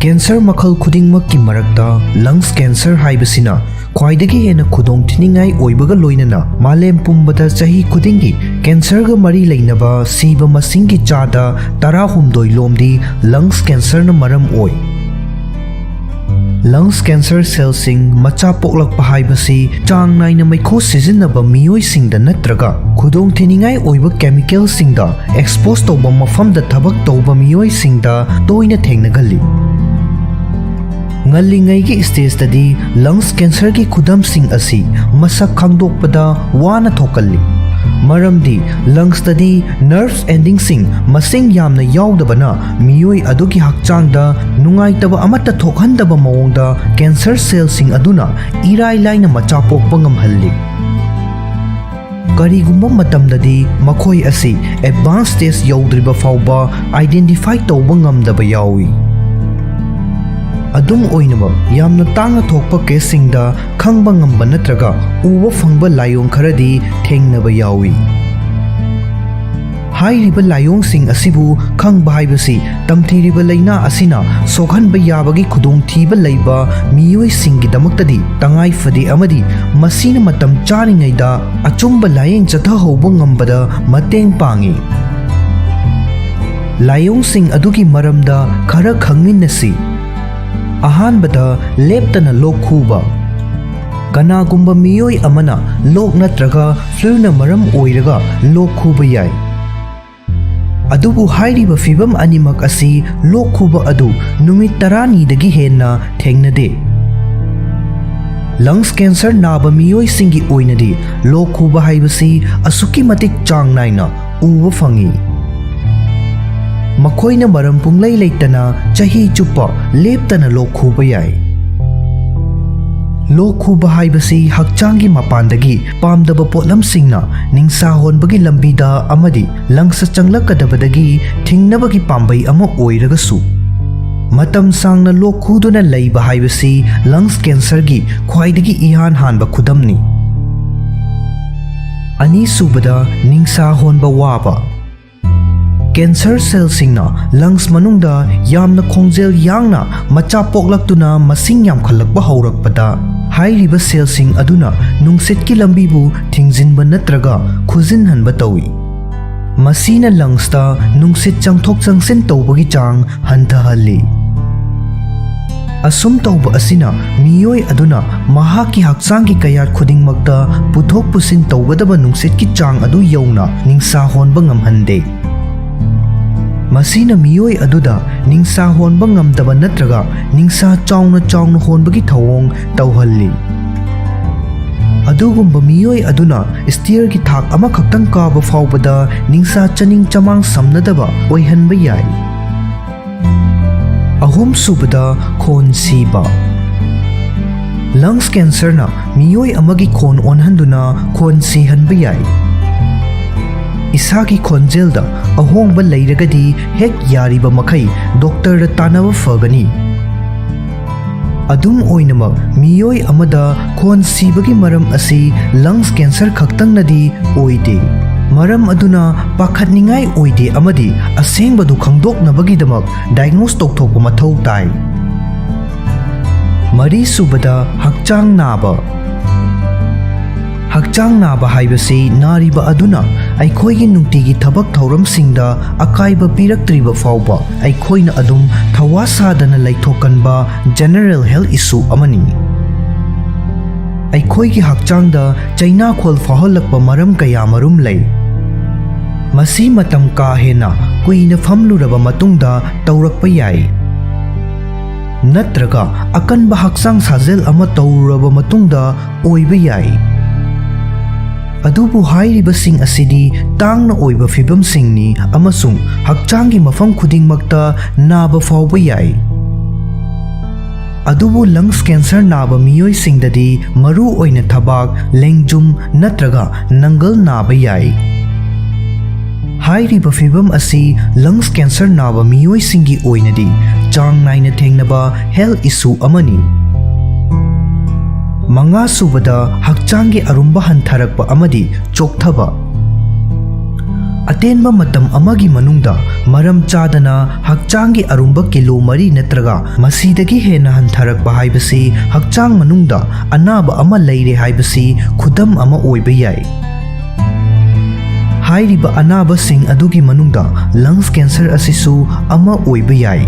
ꯀꯦꯟꯁꯔ ꯃꯈꯜ ꯈꯨꯗꯤꯡꯃꯛꯀꯤ ꯃꯔꯛꯇ ꯂꯪꯁ ꯀꯦꯟꯁꯔ ꯍꯥꯏꯕꯁꯤꯅ ꯈ꯭ꯋꯥꯏꯗꯒꯤ ꯍꯦꯟꯅ ꯈꯨꯗꯣꯡꯊꯤꯅꯤꯡꯉꯥꯏ ꯑꯣꯏꯕꯒ ꯂꯣꯏꯅꯅ ꯃꯥꯂꯦꯝ ꯄꯨꯝꯕꯗ ꯆꯍꯤ ꯈꯨꯗꯤꯡꯒꯤ cancerꯒ ꯃꯔꯤ ꯂꯩꯅꯕ ꯁꯤꯕ ꯃꯁꯤꯡꯒꯤ ꯆꯥꯗ ꯇꯔꯥꯍꯨꯝꯗꯣꯏ ꯂꯣꯝꯗꯤ lungs cancerꯅ ꯃꯔꯝ ꯑꯣꯏ꯫ Lungs cancer cellꯁꯤꯡ ꯃꯆꯥ ꯄꯣꯛꯂꯛꯄ ꯍꯥꯏꯕꯁꯤ ꯆꯥꯡ ꯅꯥꯏꯅ ꯃꯩꯈꯨ ꯁꯤꯖꯤꯟꯅꯕ ꯃꯤꯑꯣꯏꯁꯤꯡꯗ ꯅꯠꯇ꯭ꯔꯒ ꯈꯨꯗꯣꯡꯊꯤꯅꯤꯡꯉꯥꯏ ꯑꯣꯏꯕ chemicalꯁꯤꯡꯗ expose ꯇꯧꯕ ꯃꯐꯝꯗ ꯊꯕꯛ ꯇꯧꯕ ꯃꯤꯑꯣꯏꯁꯤꯡꯗ ꯇꯣꯏꯅ ꯊꯦꯡꯅꯒꯜꯂꯤ꯫ ꯉꯜꯂꯤꯉꯩꯒꯤ stageꯇꯗꯤ lungs cancerꯒꯤ ꯈꯨꯗꯝꯁꯤꯡ ꯑꯁꯤ ꯃꯁꯛ ꯈꯪꯗꯣꯛꯄꯗ ꯋꯥꯅ ꯊꯣꯛꯀꯜꯂꯤ꯫ ꯃꯔꯝꯗꯤ lungsꯇꯗꯤ nerve endingꯁꯤꯡ ꯃꯁꯤꯡ ꯌꯥꯝꯅ ꯌꯥꯎꯗꯕꯅ ꯃꯤꯑꯣꯏ ꯑꯗꯨꯒꯤ ꯍꯛꯆꯥꯡꯗ ꯅꯨꯡꯉꯥꯏꯇꯕ ꯑꯃꯠꯇ ꯊꯣꯛꯍꯟꯗꯕ ꯃꯑꯣꯡꯗ cancer cellꯁꯤꯡ ꯑꯗꯨꯅ ꯏꯔꯥꯏ ꯂꯥꯏꯅ ꯃꯆꯥ ꯄꯣꯛꯄ ꯉꯝꯍꯜꯂꯤ꯫ ꯀꯔꯤꯒꯨꯝꯕ ꯃꯇꯝꯗꯗꯤ ꯃꯈꯣꯏ ꯑꯁꯤ advanced stage ꯌꯧꯗ꯭ꯔꯤꯕ ꯐꯥꯎꯕ identify ꯇꯧꯕ ꯉꯝꯗꯕ ꯌꯥꯎꯏ꯫ ꯑꯗꯨꯝ ꯑꯣꯏꯅꯃꯛ, ꯌꯥꯝꯅ ꯇꯥꯡꯅ ꯊꯣꯛꯄ caseꯁꯤꯡꯗ ꯈꯪꯕ ꯉꯝꯕ ꯅꯠꯇ꯭ꯔꯒ ꯎꯕ ꯐꯪꯕ ꯂꯥꯏꯑꯣꯡ ꯈꯔꯗꯤ ꯊꯦꯡꯅꯕ ꯌꯥꯎꯏ꯫ ꯍꯥꯏꯔꯤꯕ ꯂꯥꯏꯑꯣꯡꯁꯤꯡ ꯑꯁꯤꯕꯨ ꯈꯪꯕ ꯍꯥꯏꯕꯁꯤ ꯇꯝꯊꯤꯔꯤꯕ ꯂꯥꯏꯅꯥ ꯑꯁꯤꯅ ꯁꯣꯛꯍꯟꯕ ꯌꯥꯕꯒꯤ ꯈꯨꯗꯣꯡꯊꯤꯕ ꯂꯩꯕ ꯃꯤꯑꯣꯏꯁꯤꯡꯒꯤꯗꯃꯛꯇꯗꯤ ꯇꯉꯥꯏ ꯐꯗꯦ, ꯑꯃꯗꯤ ꯃꯁꯤꯅ ꯃꯇꯝ ꯆꯥꯔꯤꯉꯩꯗ ꯑꯆꯨꯝꯕ ꯂꯥꯌꯦꯡ ꯆꯠꯊꯍꯧꯕ ꯉꯝꯕꯗ ꯃꯇꯦꯡ ꯄꯥꯡꯏ꯫ ꯂꯥꯏꯑꯣꯡꯁꯤꯡ ꯑꯗꯨꯒꯤ ꯃꯔꯝꯗ ꯈꯔ ꯈꯪꯃꯤꯟꯅꯁꯤ꯫ ꯑꯍꯥꯟꯕꯗ, ꯂꯦꯞꯇꯅ ꯂꯣꯛ ꯈꯨꯕ꯫ ꯀꯅꯥꯒꯨꯝꯕ ꯃꯤꯑꯣꯏ ꯑꯃꯅ ꯂꯣꯛ ꯅꯠꯇ꯭ꯔꯒ fluꯅ ꯃꯔꯝ ꯑꯣꯏꯔꯒ ꯂꯣꯛ ꯈꯨꯕ ꯌꯥꯏ꯫ ꯑꯗꯨꯕꯨ ꯍꯥꯏꯔꯤꯕ ꯐꯤꯚꯝ ꯑꯅꯤꯃꯛ ꯑꯁꯤ ꯂꯣꯛ ꯈꯨꯕ ꯑꯗꯨ ꯅꯨꯃꯤꯠ ꯇꯔꯥꯅꯤꯗꯒꯤ ꯍꯦꯟꯅ ꯊꯦꯡꯅꯗꯦ꯫ Lungs cancer ꯅꯥꯕ ꯃꯤꯑꯣꯏꯁꯤꯡꯒꯤ ꯑꯣꯏꯅꯗꯤ ꯂꯣꯛ ꯈꯨꯕ ꯍꯥꯏꯕꯁꯤ ꯑꯁꯨꯛꯀꯤ ꯃꯇꯤꯛ ꯆꯥꯡ ꯅꯥꯏꯅ ꯎꯕ ꯐꯪꯏ꯫ ꯃꯈꯣꯏꯅ ꯃꯔꯝ ꯄꯨꯡꯂꯩ ꯂꯩꯇꯅ ꯆꯍꯤ ꯆꯨꯞꯄ ꯂꯦꯞꯇꯅ ꯂꯣꯛ ꯈꯨꯕ ꯌꯥꯏ꯫ ꯂꯣꯛ ꯈꯨꯕ ꯍꯥꯏꯕꯁꯤ ꯍꯛꯆꯥꯡꯒꯤ ꯃꯄꯥꯟꯗꯒꯤ ꯄꯥꯝꯗꯕ ꯄꯣꯠꯂꯝꯁꯤꯡꯅ ꯅꯤꯡꯁꯥ ꯍꯣꯟꯕꯒꯤ ꯂꯝꯕꯤꯗ ꯑꯃꯗꯤ lungsꯇ ꯆꯪꯂꯛꯀꯗꯕꯗꯒꯤ ꯊꯤꯡꯅꯕꯒꯤ ꯄꯥꯝꯕꯩ ꯑꯃ ꯑꯣꯏꯔꯒꯁꯨ, ꯃꯇꯝ ꯁꯥꯡꯅ ꯂꯣꯛ ꯈꯨꯗꯨꯅ ꯂꯩꯕ ꯍꯥꯏꯕꯁꯤ lungs cancerꯒꯤ ꯈ꯭ꯋꯥꯏꯗꯒꯤ ꯏꯍꯥꯟ ꯍꯥꯟꯕ ꯈꯨꯗꯝꯅꯤ꯫ ꯑꯅꯤꯁꯨꯕꯗ, ꯅꯤꯡꯁꯥ ꯍꯣꯟꯕ ꯋꯥꯕ꯫ Cancer cellꯁꯤꯡꯅ lungs ꯃꯅꯨꯡꯗ ꯌꯥꯝꯅ ꯈꯣꯡꯖꯦꯜ ꯌꯥꯡꯅ ꯃꯆꯥ ꯄꯣꯛꯂꯛꯇꯨꯅ ꯃꯁꯤꯡ ꯌꯥꯝꯈꯠꯂꯛꯄ ꯍꯧꯔꯛꯄꯗ, ꯍꯥꯏꯔꯤꯕ cellꯁꯤꯡ ꯑꯗꯨꯅ ꯅꯨꯡꯁꯤꯠꯀꯤ ꯂꯝꯕꯤꯕꯨ ꯊꯤꯡꯖꯤꯟꯕ ꯅꯠꯇ꯭ꯔꯒ ꯈꯨꯖꯤꯟꯍꯟꯕ ꯇꯧꯏ꯫ ꯃꯁꯤꯅ lungsꯇ ꯅꯨꯡꯁꯤꯠ ꯆꯪꯊꯣꯛ ꯆꯪꯁꯤꯟ ꯇꯧꯕꯒꯤ ꯆꯥꯡ ꯍꯟꯊꯍꯜꯂꯤ꯫ ꯑꯁꯨꯝ ꯇꯧꯕ ꯑꯁꯤꯅ ꯃꯤꯑꯣꯏ ꯑꯗꯨꯅ ꯃꯍꯥꯛꯀꯤ ꯍꯛꯆꯥꯡꯒꯤ ꯀꯌꯥꯠ ꯈꯨꯗꯤꯡꯃꯛꯇ ꯄꯨꯊꯣꯛ ꯄꯨꯁꯤꯟ ꯇꯧꯒꯗꯕ ꯅꯨꯡꯁꯤꯠꯀꯤ ꯆꯥꯡ ꯑꯗꯨ ꯌꯧꯅ ꯅꯤꯡꯁꯥ ꯍꯣꯟꯕ ꯉꯝꯍꯟꯗꯦ꯫ ꯃꯁꯤꯅ ꯃꯤꯑꯣꯏ ꯑꯗꯨꯗ ꯅꯤꯡꯁꯥ ꯍꯣꯟꯕ ꯉꯝꯗꯕ ꯅꯠꯇ꯭ꯔꯒ ꯅꯤꯡꯁꯥ ꯆꯥꯎꯅ ꯆꯥꯎꯅ ꯍꯣꯟꯕꯒꯤ ꯊꯧꯑꯣꯡ ꯇꯧꯍꯜꯂꯤ꯫ ꯑꯗꯨꯒꯨꯝꯕ ꯃꯤꯑꯣꯏ ꯑꯗꯨꯅ stairꯒꯤ ꯊꯥꯛ ꯑꯃꯈꯛꯇꯪ ꯀꯥꯕ ꯐꯥꯎꯕꯗ ꯅꯤꯡꯁꯥ ꯆꯅꯤꯡ ꯆꯃꯥꯡ ꯁꯝꯅꯗꯕ ꯑꯣꯏꯍꯟꯕ ꯌꯥꯏ꯫ ꯑꯍꯨꯝꯁꯨꯕꯗ, ꯈꯣꯟ ꯁꯤꯕ꯫ Lungs cancerꯅ ꯃꯤꯑꯣꯏ ꯑꯃꯒꯤ ꯈꯣꯟ ꯑꯣꯟꯍꯟꯗꯨꯅ ꯈꯣꯟ ꯁꯤꯍꯟꯕ ꯌꯥꯏ꯫ ꯏꯁꯥꯒꯤ ꯈꯣꯟꯖꯦꯜꯗ ꯑꯍꯣꯡꯕ ꯂꯩꯔꯒꯗꯤ ꯍꯦꯛ ꯌꯥꯔꯤꯕ ꯃꯈꯩ doctorꯗ ꯇꯥꯟꯅꯕ ꯐꯒꯅꯤ꯫ ꯑꯗꯨꯝ ꯑꯣꯏꯅꯃꯛ, ꯃꯤꯑꯣꯏ ꯑꯃꯗ ꯈꯣꯟ ꯁꯤꯕꯒꯤ ꯃꯔꯝ ꯑꯁꯤ lungs cancer ꯈꯛꯇꯪꯅꯗꯤ ꯑꯣꯏꯗꯦ꯫ ꯃꯔꯝ ꯑꯗꯨꯅ ꯄꯥꯈꯠꯅꯤꯡꯉꯥꯏ ꯑꯣꯏꯗꯦ ꯑꯃꯗꯤ ꯑꯁꯦꯡꯕꯗꯨ ꯈꯪꯗꯣꯛꯅꯕꯒꯤꯗꯃꯛ diagnose ꯇꯧꯊꯣꯛꯄ ꯃꯊꯧ ꯇꯥꯏ꯫ ꯃꯔꯤꯁꯨꯕꯗ, ꯍꯛꯆꯥꯡ ꯅꯥꯕ꯫ ꯍꯛꯆꯥꯡ ꯅꯥꯕ ꯍꯥꯏꯕꯁꯤ ꯅꯥꯔꯤꯕ ꯑꯗꯨꯅ ꯑꯩꯈꯣꯏꯒꯤ ꯅꯨꯡꯇꯤꯒꯤ ꯊꯕꯛ ꯊꯧꯔꯝꯁꯤꯡꯗ ꯑꯀꯥꯏꯕ ꯄꯤꯔꯛꯇ꯭ꯔꯤꯕ ꯐꯥꯎꯕ ꯑꯩꯈꯣꯏꯅ ꯑꯗꯨꯝ ꯊꯋꯥ ꯁꯥꯗꯅ ꯂꯩꯊꯣꯛꯀꯟꯕ general health issue ꯑꯃꯅꯤ꯫ ꯑꯩꯈꯣꯏꯒꯤ ꯍꯛꯆꯥꯡꯗ ꯆꯩꯅꯥꯈꯣꯜ ꯐꯥꯎꯍꯜꯂꯛꯄ ꯃꯔꯝ ꯀꯌꯥ ꯃꯔꯨꯝ ꯂꯩ꯫ ꯃꯁꯤ ꯃꯇꯝ ꯀꯥ ꯍꯦꯟꯅ ꯀꯨꯏꯅ ꯐꯝꯂꯨꯔꯕ ꯃꯇꯨꯡꯗ ꯇꯧꯔꯛꯄ ꯌꯥꯏ, ꯅꯠꯇ꯭ꯔꯒ ꯑꯀꯟꯕ ꯍꯛꯆꯥꯡ ꯁꯥꯖꯦꯜ ꯑꯃ ꯇꯧꯔꯨꯔꯕ ꯃꯇꯨꯡꯗ ꯑꯣꯏꯕ ꯌꯥꯏ꯫ ꯑꯗꯨꯕꯨ ꯍꯥꯏꯔꯤꯕꯁꯤꯡ ꯑꯁꯤꯗꯤ ꯇꯥꯡꯅ ꯑꯣꯏꯕ ꯐꯤꯚꯝꯁꯤꯡꯅꯤ ꯑꯃꯁꯨꯡ ꯍꯛꯆꯥꯡꯒꯤ ꯃꯐꯝ ꯈꯨꯗꯤꯡꯃꯛꯇ ꯅꯥꯕ ꯐꯥꯎꯕ ꯌꯥꯏ꯫ ꯑꯗꯨꯕꯨ lungs cancer ꯅꯥꯕ ꯃꯤꯑꯣꯏꯁꯤꯡꯗꯗꯤ ꯃꯔꯨ ꯑꯣꯏꯅ ꯊꯕꯥꯛ, ꯂꯦꯡꯖꯨꯝ ꯅꯠꯇ꯭ꯔꯒ ꯅꯪꯒꯜ ꯅꯥꯕ ꯌꯥꯏ꯫ ꯍꯥꯏꯔꯤꯕ ꯐꯤꯚꯝ ꯑꯁꯤ lungs cancer ꯅꯥꯕ ꯃꯤꯑꯣꯏꯁꯤꯡꯒꯤ ꯑꯣꯏꯅꯗꯤ ꯆꯥꯡ ꯅꯥꯏꯅ ꯊꯦꯡꯅꯕ health issue ꯑꯃꯅꯤ꯫ ꯃꯉꯥꯁꯨꯕꯗ, ꯍꯛꯆꯥꯡꯒꯤ ꯑꯔꯨꯝꯕ ꯍꯟꯊꯔꯛꯄ ꯑꯃꯗꯤ ꯆꯣꯛꯊꯕ꯫ ꯑꯇꯦꯟꯕ ꯃꯇꯝ ꯑꯃꯒꯤ ꯃꯅꯨꯡꯗ ꯃꯔꯝ ꯆꯥꯗꯅ ꯍꯛꯆꯥꯡꯒꯤ ꯑꯔꯨꯝꯕ ꯀꯤꯂꯣ ꯃꯔꯤ ꯅꯠꯇ꯭ꯔꯒ ꯃꯁꯤꯗꯒꯤ ꯍꯦꯟꯅ ꯍꯟꯊꯔꯛꯄ ꯍꯥꯏꯕꯁꯤ ꯍꯛꯆꯥꯡ ꯃꯅꯨꯡꯗ ꯑꯅꯥꯕ ꯑꯃ ꯂꯩꯔꯦ ꯍꯥꯏꯕꯁꯤ ꯈꯨꯗꯝ ꯑꯃ ꯑꯣꯏꯕ ꯌꯥꯏ꯫ ꯍꯥꯏꯔꯤꯕ ꯑꯅꯥꯕꯁꯤꯡ ꯑꯗꯨꯒꯤ ꯃꯅꯨꯡꯗ lungs cancer ꯑꯁꯤꯁꯨ ꯑꯃ ꯑꯣꯏꯕ ꯌꯥꯏ꯫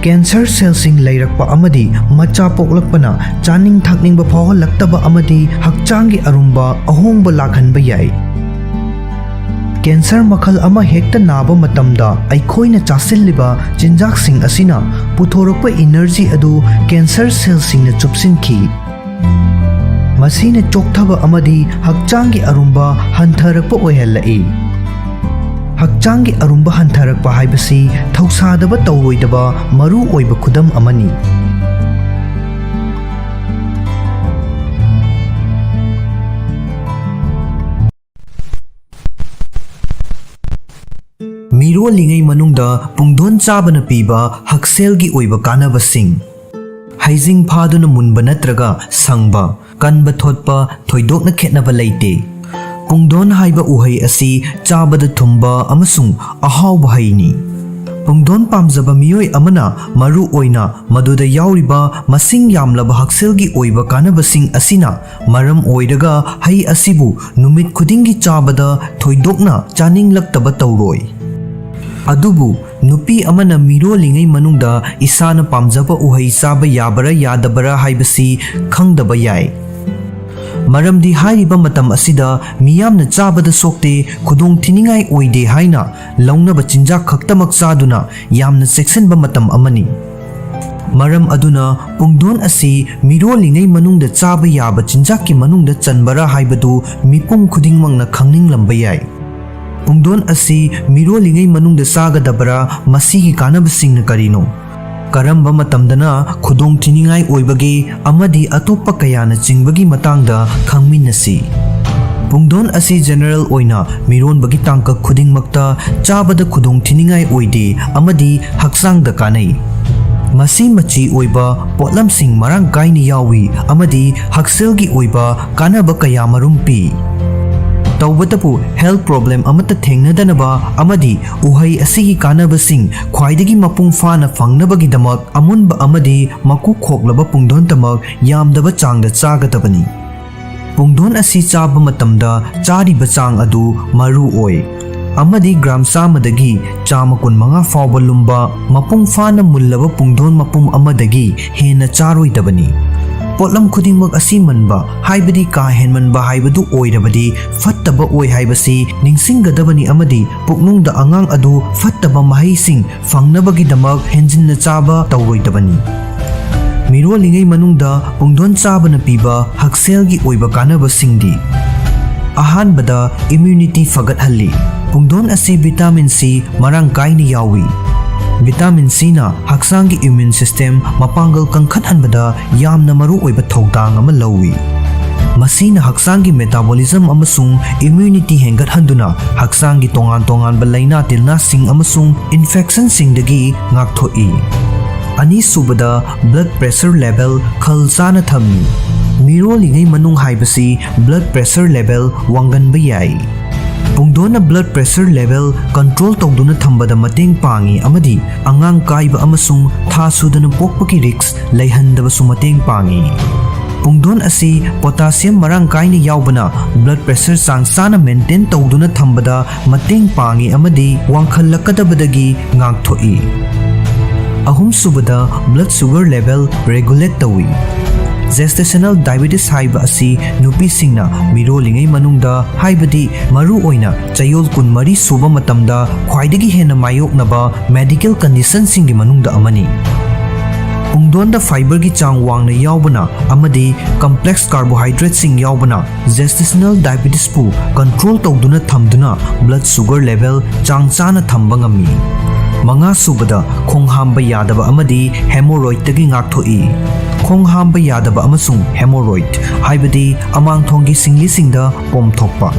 Cancer cellꯁꯤꯡ ꯂꯩꯔꯛꯄ ꯑꯃꯗꯤ ꯃꯆꯥ ꯄꯣꯛꯂꯛꯄꯅ ꯆꯥꯅꯤꯡ ꯊꯛꯅꯤꯡꯕ ꯐꯥꯎꯍꯜꯂꯛꯇꯕ ꯑꯃꯗꯤ ꯍꯛꯆꯥꯡꯒꯤ ꯑꯔꯨꯝꯕ ꯑꯍꯣꯡꯕ ꯂꯥꯛꯍꯟꯕ ꯌꯥꯏ꯫ Cancer ꯃꯈꯜ ꯑꯃ ꯍꯦꯛꯇ ꯅꯥꯕ ꯃꯇꯝꯗ ꯑꯩꯈꯣꯏꯅ ꯆꯥꯁꯤꯜꯂꯤꯕ ꯆꯤꯟꯖꯥꯛꯁꯤꯡ ꯑꯁꯤꯅ ꯄꯨꯊꯣꯔꯛꯄ energy ꯑꯗꯨ cancer cellꯁꯤꯡꯅ ꯆꯨꯞꯁꯤꯟꯈꯤ꯫ ꯃꯁꯤꯅ ꯆꯣꯛꯊꯕ ꯑꯃꯗꯤ ꯍꯛꯆꯥꯡꯒꯤ ꯑꯔꯨꯝꯕ ꯍꯟꯊꯔꯛꯄ ꯑꯣꯏꯍꯜꯂꯛꯏ꯫ ꯍꯛꯆꯥꯡꯒꯤ ꯑꯔꯨꯝꯕ ꯍꯟꯊꯔꯛꯄ ꯍꯥꯏꯕꯁꯤ ꯊꯧꯁꯥꯗꯕ ꯇꯧꯔꯣꯏꯗꯕ ꯃꯔꯨ ꯑꯣꯏꯕ ꯈꯨꯗꯝ ꯑꯃꯅꯤ꯫ ꯃꯤꯔꯣꯜꯂꯤꯉꯩ ꯃꯅꯨꯡꯗ ꯄꯨꯡꯗꯣꯟ ꯆꯥꯕꯅ ꯄꯤꯕ ꯍꯛꯁꯦꯜꯒꯤ ꯑꯣꯏꯕ ꯀꯥꯟꯅꯕꯁꯤꯡ꯫ ꯍꯩꯖꯤꯡ ꯐꯥꯗꯨꯅ ꯃꯨꯟꯕ ꯅꯠꯇ꯭ꯔꯒ ꯁꯪꯕ, ꯀꯟꯕ ꯊꯣꯠꯄ ꯊꯣꯏꯗꯣꯛꯅ ꯈꯦꯠꯅꯕ ꯂꯩꯇꯦ꯫ ꯄꯨꯡꯗꯣꯟ ꯍꯥꯏꯕ ꯎꯍꯩ ꯑꯁꯤ ꯆꯥꯕꯗ ꯊꯨꯝꯕ ꯑꯃꯁꯨꯡ ꯑꯍꯥꯎꯕ ꯍꯩꯅꯤ꯫ ꯄꯨꯡꯗꯣꯟ ꯄꯥꯝꯖꯕ ꯃꯤꯑꯣꯏ ꯑꯃꯅ ꯃꯔꯨ ꯑꯣꯏꯅ ꯃꯗꯨꯗ ꯌꯥꯎꯔꯤꯕ ꯃꯁꯤꯡ ꯌꯥꯝꯂꯕ ꯍꯛꯁꯦꯜꯒꯤ ꯑꯣꯏꯕ ꯀꯥꯟꯅꯕꯁꯤꯡ ꯑꯁꯤꯅ ꯃꯔꯝ ꯑꯣꯏꯔꯒ ꯍꯩ ꯑꯁꯤꯕꯨ ꯅꯨꯃꯤꯠ ꯈꯨꯗꯤꯡꯒꯤ ꯆꯥꯕꯗ ꯊꯣꯏꯗꯣꯛꯅ ꯆꯥꯅꯤꯡꯂꯛꯇꯕ ꯇꯧꯔꯣꯏ꯫ ꯑꯗꯨꯕꯨ ꯅꯨꯄꯤ ꯑꯃꯅ ꯃꯤꯔꯣꯜꯂꯤꯉꯩ ꯃꯅꯨꯡꯗ ꯏꯁꯥꯅ ꯄꯥꯝꯖꯕ ꯎꯍꯩ ꯆꯥꯕ ꯌꯥꯕꯔꯥ ꯌꯥꯗꯕꯔꯥ ꯍꯥꯏꯕꯁꯤ ꯈꯪꯗꯕ ꯌꯥꯏ꯫ ꯃꯔꯝꯗꯤ ꯍꯥꯏꯔꯤꯕ ꯃꯇꯝ ꯑꯁꯤꯗ ꯃꯤꯌꯥꯝꯅ ꯆꯥꯕꯗ ꯁꯣꯛꯇꯦ, ꯈꯨꯗꯣꯡ ꯊꯤꯅꯤꯡꯉꯥꯏ ꯑꯣꯏꯗꯦ ꯍꯥꯏꯅ ꯂꯧꯅꯕ ꯆꯤꯟꯖꯥꯛ ꯈꯛꯇꯃꯛ ꯆꯥꯗꯨꯅ ꯌꯥꯝꯅ ꯆꯦꯛꯁꯤꯟꯕ ꯃꯇꯝ ꯑꯃꯅꯤ꯫ ꯃꯔꯝ ꯑꯗꯨꯅ ꯄꯨꯡꯗꯣꯟ ꯑꯁꯤ ꯃꯤꯔꯣꯜꯂꯤꯉꯩ ꯃꯅꯨꯡꯗ ꯆꯥꯕ ꯌꯥꯕ ꯆꯤꯟꯖꯥꯛꯀꯤ ꯃꯅꯨꯡꯗ ꯆꯟꯕꯔꯥ ꯍꯥꯏꯕꯗꯨ ꯃꯤꯄꯨꯝ ꯈꯨꯗꯤꯡꯃꯛꯅ ꯈꯪꯅꯤꯡꯂꯝꯕ ꯌꯥꯏ꯫ ꯄꯨꯡꯗꯣꯟ ꯑꯁꯤ ꯃꯤꯔꯣꯜꯂꯤꯉꯩ ꯃꯅꯨꯡꯗ ꯆꯥꯒꯗꯕꯔꯥ? ꯃꯁꯤꯒꯤ ꯀꯥꯟꯅꯕꯁꯤꯡꯅ ꯀꯔꯤꯅꯣ? ꯀꯔꯝꯕ ꯃꯇꯝꯗꯅ ꯈꯨꯗꯣꯡ ꯊꯤꯅꯤꯡꯉꯥꯏ ꯑꯣꯏꯕꯒꯦ? ꯑꯃꯗꯤ ꯑꯇꯣꯞꯄ ꯀꯌꯥꯅ ꯆꯤꯡꯕꯒꯤ ꯃꯇꯥꯡꯗ ꯈꯪꯃꯤꯟꯅꯁꯤ꯫ ꯄꯨꯡꯗꯣꯟ ꯑꯁꯤ general ꯑꯣꯏꯅ ꯃꯤꯔꯣꯟꯕꯒꯤ ꯇꯥꯡꯀꯛ ꯈꯨꯗꯤꯡꯃꯛꯇ ꯆꯥꯕꯗ ꯈꯨꯗꯣꯡ ꯊꯤꯅꯤꯡꯉꯥꯏ ꯑꯣꯏꯗꯦ ꯑꯃꯗꯤ ꯍꯛꯆꯥꯡꯗ ꯀꯥꯟꯅꯩ꯫ ꯃꯁꯤ ꯃꯆꯤ ꯑꯣꯏꯕ ꯄꯣꯠꯂꯝꯁꯤꯡ ꯃꯔꯥꯡ ꯀꯥꯏꯅ ꯌꯥꯎꯏ ꯑꯃꯗꯤ ꯍꯛꯁꯦꯜꯒꯤ ꯑꯣꯏꯕ ꯀꯥꯟꯅꯕ ꯀꯌꯥ ꯃꯔꯨꯝ ꯄꯤ꯫ ꯇꯧꯕꯇꯕꯨ health problem ꯑꯃꯠꯇ ꯊꯦꯡꯅꯗꯅꯕ ꯑꯃꯗꯤ ꯎꯍꯩ ꯑꯁꯤꯒꯤ ꯀꯥꯟꯅꯕꯁꯤꯡ ꯈ꯭ꯋꯥꯏꯗꯒꯤ ꯃꯄꯨꯡ ꯐꯥꯅ ꯐꯪꯅꯕꯒꯤꯗꯃꯛ ꯑꯃꯨꯟꯕ ꯑꯃꯗꯤ ꯃꯀꯨ ꯈꯣꯛꯂꯕ ꯄꯨꯡꯗꯣꯟꯇꯃꯛ ꯌꯥꯝꯗꯕ ꯆꯥꯡꯗ ꯆꯥꯒꯗꯕꯅꯤ꯫ ꯄꯨꯡꯗꯣꯟ ꯑꯁꯤ ꯆꯥꯕ ꯃꯇꯝꯗ ꯆꯥꯔꯤꯕ ꯆꯥꯡ ꯑꯗꯨ ꯃꯔꯨ ꯑꯣꯏ ꯑꯃꯗꯤ gram ꯆꯥꯝꯃꯗꯒꯤ ꯆꯥꯝꯃ ꯀꯨꯟꯃꯉꯥ ꯐꯥꯎꯕ ꯂꯨꯝꯕ ꯃꯄꯨꯡ ꯐꯥꯅ ꯃꯨꯜꯂꯕ ꯄꯨꯡꯗꯣꯟ ꯃꯄꯨꯝ ꯑꯃꯗꯒꯤ ꯍꯦꯟꯅ ꯆꯥꯔꯣꯏꯗꯕꯅꯤ꯫ ꯄꯣꯠꯂꯝ ꯈꯨꯗꯤꯡꯃꯛ ꯑꯁꯤ ꯃꯟꯕ ꯍꯥꯏꯕꯗꯤ ꯀꯥ ꯍꯦꯟꯃꯟꯕ ꯍꯥꯏꯕꯗꯨ ꯑꯣꯏꯔꯕꯗꯤ ꯐꯠꯇꯕ ꯑꯣꯏ ꯍꯥꯏꯕꯁꯤ ꯅꯤꯡꯁꯤꯡꯒꯗꯕꯅꯤ ꯑꯃꯗꯤ ꯄꯨꯛꯅꯨꯡꯗ ꯑꯉꯥꯡ ꯑꯗꯨ ꯐꯠꯇꯕ ꯃꯍꯩꯁꯤꯡ ꯐꯪꯅꯕꯒꯤꯗꯃꯛ ꯍꯦꯟꯖꯤꯟꯅ ꯆꯥꯕ ꯇꯧꯔꯣꯏꯗꯕꯅꯤ꯫ ꯃꯤꯔꯣꯜꯂꯤꯉꯩ ꯃꯅꯨꯡꯗ ꯄꯨꯡꯗꯣꯟ ꯆꯥꯕꯅ ꯄꯤꯕ ꯍꯛꯁꯦꯜꯒꯤ ꯑꯣꯏꯕ ꯀꯥꯟꯅꯕꯁꯤꯡꯗꯤ: ꯑꯍꯥꯟꯕꯗ, immunity ꯐꯒꯠꯍꯜꯂꯤ꯫ ꯄꯨꯡꯗꯣꯟ ꯑꯁꯤ vitamin C ꯃꯔꯥꯡ ꯀꯥꯏꯅ ꯌꯥꯎꯏ꯫ Vitamin Cꯅ ꯍꯛꯆꯥꯡꯒꯤ immune system ꯃꯄꯥꯡꯒꯜ ꯀꯟꯈꯠꯍꯟꯕꯗ ꯌꯥꯝꯅ ꯃꯔꯨꯑꯣꯏꯕ ꯊꯧꯗꯥꯡ ꯑꯃ ꯂꯧꯏ꯫ ꯃꯁꯤꯅ ꯍꯛꯆꯥꯡꯒꯤ metabolism ꯑꯃꯁꯨꯡ immunity ꯍꯦꯟꯒꯠꯍꯟꯗꯨꯅ ꯍꯛꯆꯥꯡꯒꯤ ꯇꯣꯉꯥꯟ ꯇꯣꯉꯥꯟꯕ ꯂꯥꯏꯅꯥ ꯇꯤꯜꯅꯥꯁꯤꯡ ꯑꯃꯁꯨꯡ infectionꯁꯤꯡꯗꯒꯤ ꯉꯥꯛꯊꯣꯛꯏ꯫ ꯑꯅꯤꯁꯨꯕꯗ, blood pressure level ꯈꯜ ꯆꯥꯅ ꯊꯝꯃꯤ꯫ ꯃꯤꯔꯣꯜꯂꯤꯉꯩ ꯃꯅꯨꯡ ꯍꯥꯏꯕꯁꯤ blood pressure level ꯋꯥꯡꯒꯟꯕ ꯌꯥꯏ꯫ ꯄꯨꯡꯗꯣꯟꯅ blood pressure level control ꯇꯧꯗꯨꯅ ꯊꯝꯕꯗ ꯃꯇꯦꯡ ꯄꯥꯡꯏ ꯑꯃꯗꯤ ꯑꯉꯥꯡ ꯀꯥꯏꯕ ꯑꯃꯁꯨꯡ ꯊꯥ ꯁꯨꯗꯅ ꯄꯣꯛꯄꯒꯤ risk ꯂꯩꯍꯟꯗꯕꯁꯨ ꯃꯇꯦꯡ ꯄꯥꯡꯏ꯫ ꯄꯨꯡꯗꯣꯟ ꯑꯁꯤ potassium ꯃꯔꯥꯡ ꯀꯥꯏꯅ ꯌꯥꯎꯕꯅ blood pressure ꯆꯥꯡ ꯆꯥꯅ maintain ꯇꯧꯗꯨꯅ ꯊꯝꯕꯗ ꯃꯇꯦꯡ ꯄꯥꯡꯏ ꯑꯃꯗꯤ ꯋꯥꯡꯈꯠꯂꯛꯀꯗꯕꯗꯒꯤ ꯉꯥꯛꯊꯣꯛꯏ꯫ ꯑꯍꯨꯝꯁꯨꯕꯗ, blood sugar level regulate ꯇꯧꯏ꯫ Gestational diabetes ꯍꯥꯏꯕ ꯑꯁꯤ ꯅꯨꯄꯤꯁꯤꯡꯅ ꯃꯤꯔꯣꯜꯂꯤꯉꯩ ꯃꯅꯨꯡꯗ, ꯍꯥꯏꯕꯗꯤ ꯃꯔꯨꯑꯣꯏꯅ ꯆꯌꯣꯜ ꯀꯨꯟꯃꯔꯤ ꯁꯨꯕ ꯃꯇꯝꯗ ꯈ꯭ꯋꯥꯏꯗꯒꯤ ꯍꯦꯟꯅ ꯃꯥꯌꯣꯛꯅꯕ medical conditionꯁꯤꯡꯒꯤ ꯃꯅꯨꯡꯗ ꯑꯃꯅꯤ꯫ ꯄꯨꯡꯗꯣꯟꯗ fiberꯒꯤ ꯆꯥꯡ ꯋꯥꯡꯅ ꯌꯥꯎꯕꯅ ꯑꯃꯗꯤ complex carbohydrateꯁꯤꯡ ꯌꯥꯎꯕꯅ gestational diabetesꯄꯨ control ꯇꯧꯗꯨꯅ ꯊꯝꯗꯨꯅ blood sugar level ꯆꯥꯡ ꯆꯥꯅ ꯊꯝꯕ ꯉꯝꯃꯤ꯫ ꯃꯉꯥꯁꯨꯕꯗ, ꯈꯣꯡ ꯍꯥꯝꯕ ꯌꯥꯗꯕ ꯑꯃꯗꯤ hemorrhoidꯇꯒꯤ ꯉꯥꯛꯊꯣꯛꯏ꯫ ꯈꯣꯡ ꯍꯥꯝꯕ ꯌꯥꯗꯕ ꯑꯃꯁꯨꯡ hemorrhoid, ꯍꯥꯏꯕꯗꯤ ꯑꯃꯥꯡꯊꯣꯡꯒꯤ ꯁꯤꯡꯂꯤꯁꯤꯡꯗ ꯄꯣꯝꯊꯣꯛꯄ,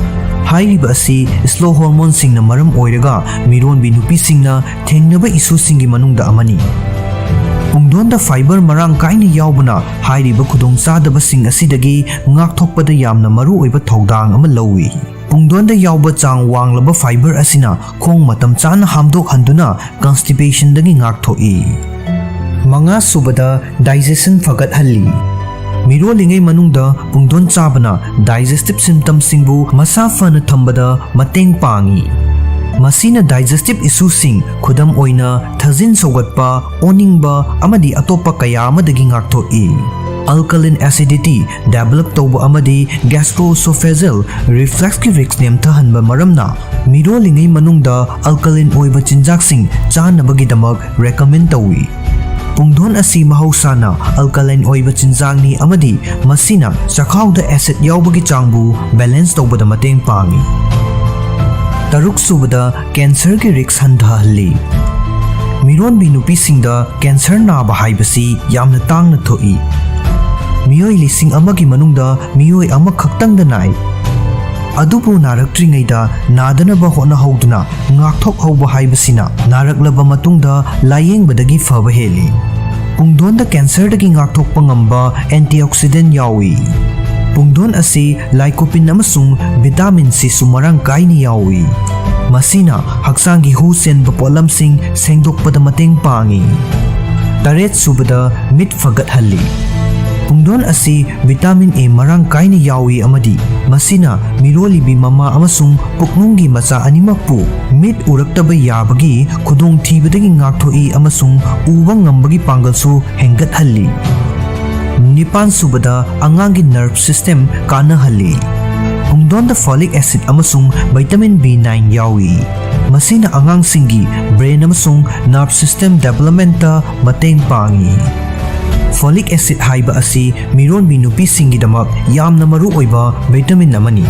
ꯍꯥꯏꯔꯤꯕ ꯑꯁꯤ slow hormoneꯁꯤꯡꯅ ꯃꯔꯝ ꯑꯣꯏꯔꯒ ꯃꯤꯔꯣꯟꯕꯤ ꯅꯨꯄꯤꯁꯤꯡꯅ ꯊꯦꯡꯅꯕ issueꯁꯤꯡꯒꯤ ꯃꯅꯨꯡꯗ ꯑꯃꯅꯤ꯫ ꯄꯨꯡꯗꯣꯟꯗ fiber ꯃꯔꯥꯡ ꯀꯥꯏꯅ ꯌꯥꯎꯕꯅ ꯍꯥꯏꯔꯤꯕ ꯈꯨꯗꯣꯡꯆꯥꯗꯕꯁꯤꯡ ꯑꯁꯤꯗꯒꯤ ꯉꯥꯛꯊꯣꯛꯄꯗ ꯌꯥꯝꯅ ꯃꯔꯨꯑꯣꯏꯕ ꯊꯧꯗꯥꯡ ꯑꯃ ꯂꯧꯏ꯫ ꯄꯨꯡꯗꯣꯟꯗ ꯌꯥꯎꯕ ꯆꯥꯡ ꯋꯥꯡꯂꯕ fiber ꯑꯁꯤꯅ ꯈꯣꯡ ꯃꯇꯝ ꯆꯥꯅ ꯍꯥꯝꯗꯣꯛꯍꯟꯗꯨꯅ constipation ꯗꯒꯤ ꯉꯥꯛꯊꯣꯛꯏ꯫ ꯃꯉꯥ ꯁꯨꯕꯗ, digestion ꯐꯒꯠꯍꯜꯂꯤ꯫ ꯃꯤꯔꯣꯜꯂꯤꯉꯩ ꯃꯅꯨꯡꯗ ꯄꯨꯡꯗꯣꯟ ꯆꯥꯕꯅ digestive symptom ꯁꯤꯡꯕꯨ ꯃꯁꯥ ꯐꯅ ꯊꯝꯕꯗ ꯃꯇꯦꯡ ꯄꯥꯡꯏ꯫ ꯃꯁꯤꯅ digestive issue ꯁꯤꯡ, ꯈꯨꯗꯝ ꯑꯣꯏꯅ ꯊꯥꯖꯤꯟ ꯁꯧꯒꯠꯄ, ꯑꯣꯅꯤꯡꯕ ꯑꯃꯗꯤ ꯑꯇꯣꯞꯄ ꯀꯌꯥ ꯑꯃꯗꯒꯤ ꯉꯥꯛꯊꯣꯛꯏ꯫ Alkaline acidity develop ꯇꯧꯕ ꯑꯃꯗꯤ gastroesophageal reflux ꯀꯤ risk ꯅꯦꯝꯊꯍꯟꯕ ꯃꯔꯝꯅ ꯃꯤꯔꯣꯜꯂꯤꯉꯩ ꯃꯅꯨꯡꯗ alkaline ꯑꯣꯏꯕ ꯆꯤꯟꯖꯥꯛꯁꯤꯡ ꯆꯥꯅꯕꯒꯤꯗꯃꯛ recommend ꯇꯧꯏ꯫ ꯄꯨꯡꯗꯣꯟ ꯑꯁꯤ ꯃꯍꯧꯁꯥꯅ alkaline ꯑꯣꯏꯕ ꯆꯤꯟꯖꯥꯛꯅꯤ ꯑꯃꯗꯤ ꯃꯁꯤꯅ ꯆꯈꯥꯎꯗ acid ꯌꯥꯎꯕꯒꯤ ꯆꯥꯡꯕꯨ balance ꯇꯧꯕꯗ ꯃꯇꯦꯡ ꯄꯥꯡꯏ꯫ ꯇꯔꯨꯛ ꯁꯨꯕꯗ, cancer ꯒꯤ risk ꯍꯟꯊꯍꯜꯂꯤ꯫ ꯃꯤꯔꯣꯟꯕꯤ ꯅꯨꯄꯤꯁꯤꯡꯗ cancer ꯅꯥꯕ ꯍꯥꯏꯕꯁꯤ ꯌꯥꯝꯅ ꯇꯥꯡꯅ ꯊꯣꯛꯏ꯫ ꯃꯤꯑꯣꯏ ꯂꯤꯁꯤꯡ ꯑꯃꯒꯤ ꯃꯅꯨꯡꯗ ꯃꯤꯑꯣꯏ ꯑꯃꯈꯛꯇꯪꯗ ꯅꯥꯏ꯫ ꯑꯗꯨꯕꯨ ꯅꯥꯔꯛꯇ꯭ꯔꯤꯉꯩꯗ ꯅꯥꯗꯅꯕ ꯍꯣꯠꯅꯍꯧꯗꯨꯅ ꯉꯥꯛꯊꯣꯛꯍꯧꯕ ꯍꯥꯏꯕꯁꯤꯅ ꯅꯥꯔꯛꯂꯕ ꯃꯇꯨꯡꯗ ꯂꯥꯌꯦꯡꯕꯗꯒꯤ ꯐꯕ ꯍꯦꯜꯂꯤ꯫ ꯄꯨꯡꯗꯣꯟꯗ cancer ꯗꯒꯤ ꯉꯥꯛꯊꯣꯛꯄ ꯉꯝꯕ antioxidant ꯌꯥꯎꯏ꯫ ꯄꯨꯡꯗꯣꯟ ꯑꯁꯤ lycopene ꯑꯃꯁꯨꯡ vitamin C ꯁꯨ ꯃꯔꯥꯡ ꯀꯥꯏꯅ ꯌꯥꯎꯏ꯫ ꯃꯁꯤꯅ ꯍꯛꯆꯥꯡꯒꯤ ꯍꯨ ꯆꯦꯟꯕ ꯄꯣꯠꯂꯝꯁꯤꯡ ꯁꯦꯡꯗꯣꯛꯄꯗ ꯃꯇꯦꯡ ꯄꯥꯡꯏ꯫ ꯇꯔꯦꯠ ꯁꯨꯕꯗ, ꯃꯤꯠ ꯐꯒꯠꯍꯜꯂꯤ꯫ ꯄꯨꯡꯗꯣꯟ ꯑꯁꯤ vitamin A ꯃꯔꯥꯡ ꯀꯥꯏꯅ ꯌꯥꯎꯏ ꯑꯃꯗꯤ ꯃꯁꯤꯅ ꯃꯤꯔꯣꯜꯂꯤꯕꯤ ꯃꯃꯥ ꯑꯃꯁꯨꯡ ꯄꯨꯛꯅꯨꯡꯒꯤ ꯃꯆꯥ ꯑꯅꯤꯃꯛꯄꯨ ꯃꯤꯠ ꯎꯔꯛꯇꯕ ꯌꯥꯕꯒꯤ ꯈꯨꯗꯣꯡꯊꯤꯕꯗꯒꯤ ꯉꯥꯛꯊꯣꯛꯏ ꯑꯃꯁꯨꯡ ꯎꯕ ꯉꯝꯕꯒꯤ ꯄꯥꯡꯒꯜꯁꯨ ꯍꯦꯟꯒꯠꯍꯜꯂꯤ꯫ ꯅꯤꯄꯥꯟ ꯁꯨꯕꯗ, ꯑꯉꯥꯡꯒꯤ nerve system ꯀꯥꯟꯅꯍꯜꯂꯤ꯫ ꯄꯨꯡꯗꯣꯟꯗ folic acid ꯑꯃꯁꯨꯡ vitamin B nine ꯌꯥꯎꯏ꯫ ꯃꯁꯤꯅ ꯑꯉꯥꯡꯁꯤꯡꯒꯤ brain ꯑꯃꯁꯨꯡ nerve system development ꯇ ꯃꯇꯦꯡ ꯄꯥꯡꯏ꯫ Folic acid ꯍꯥꯏꯕ ꯑꯁꯤ ꯃꯤꯔꯣꯟꯕꯤ ꯅꯨꯄꯤꯁꯤꯡꯒꯤꯗꯃꯛ ꯌꯥꯝꯅ ꯃꯔꯨꯑꯣꯏꯕ vitamin ꯑꯃꯅꯤ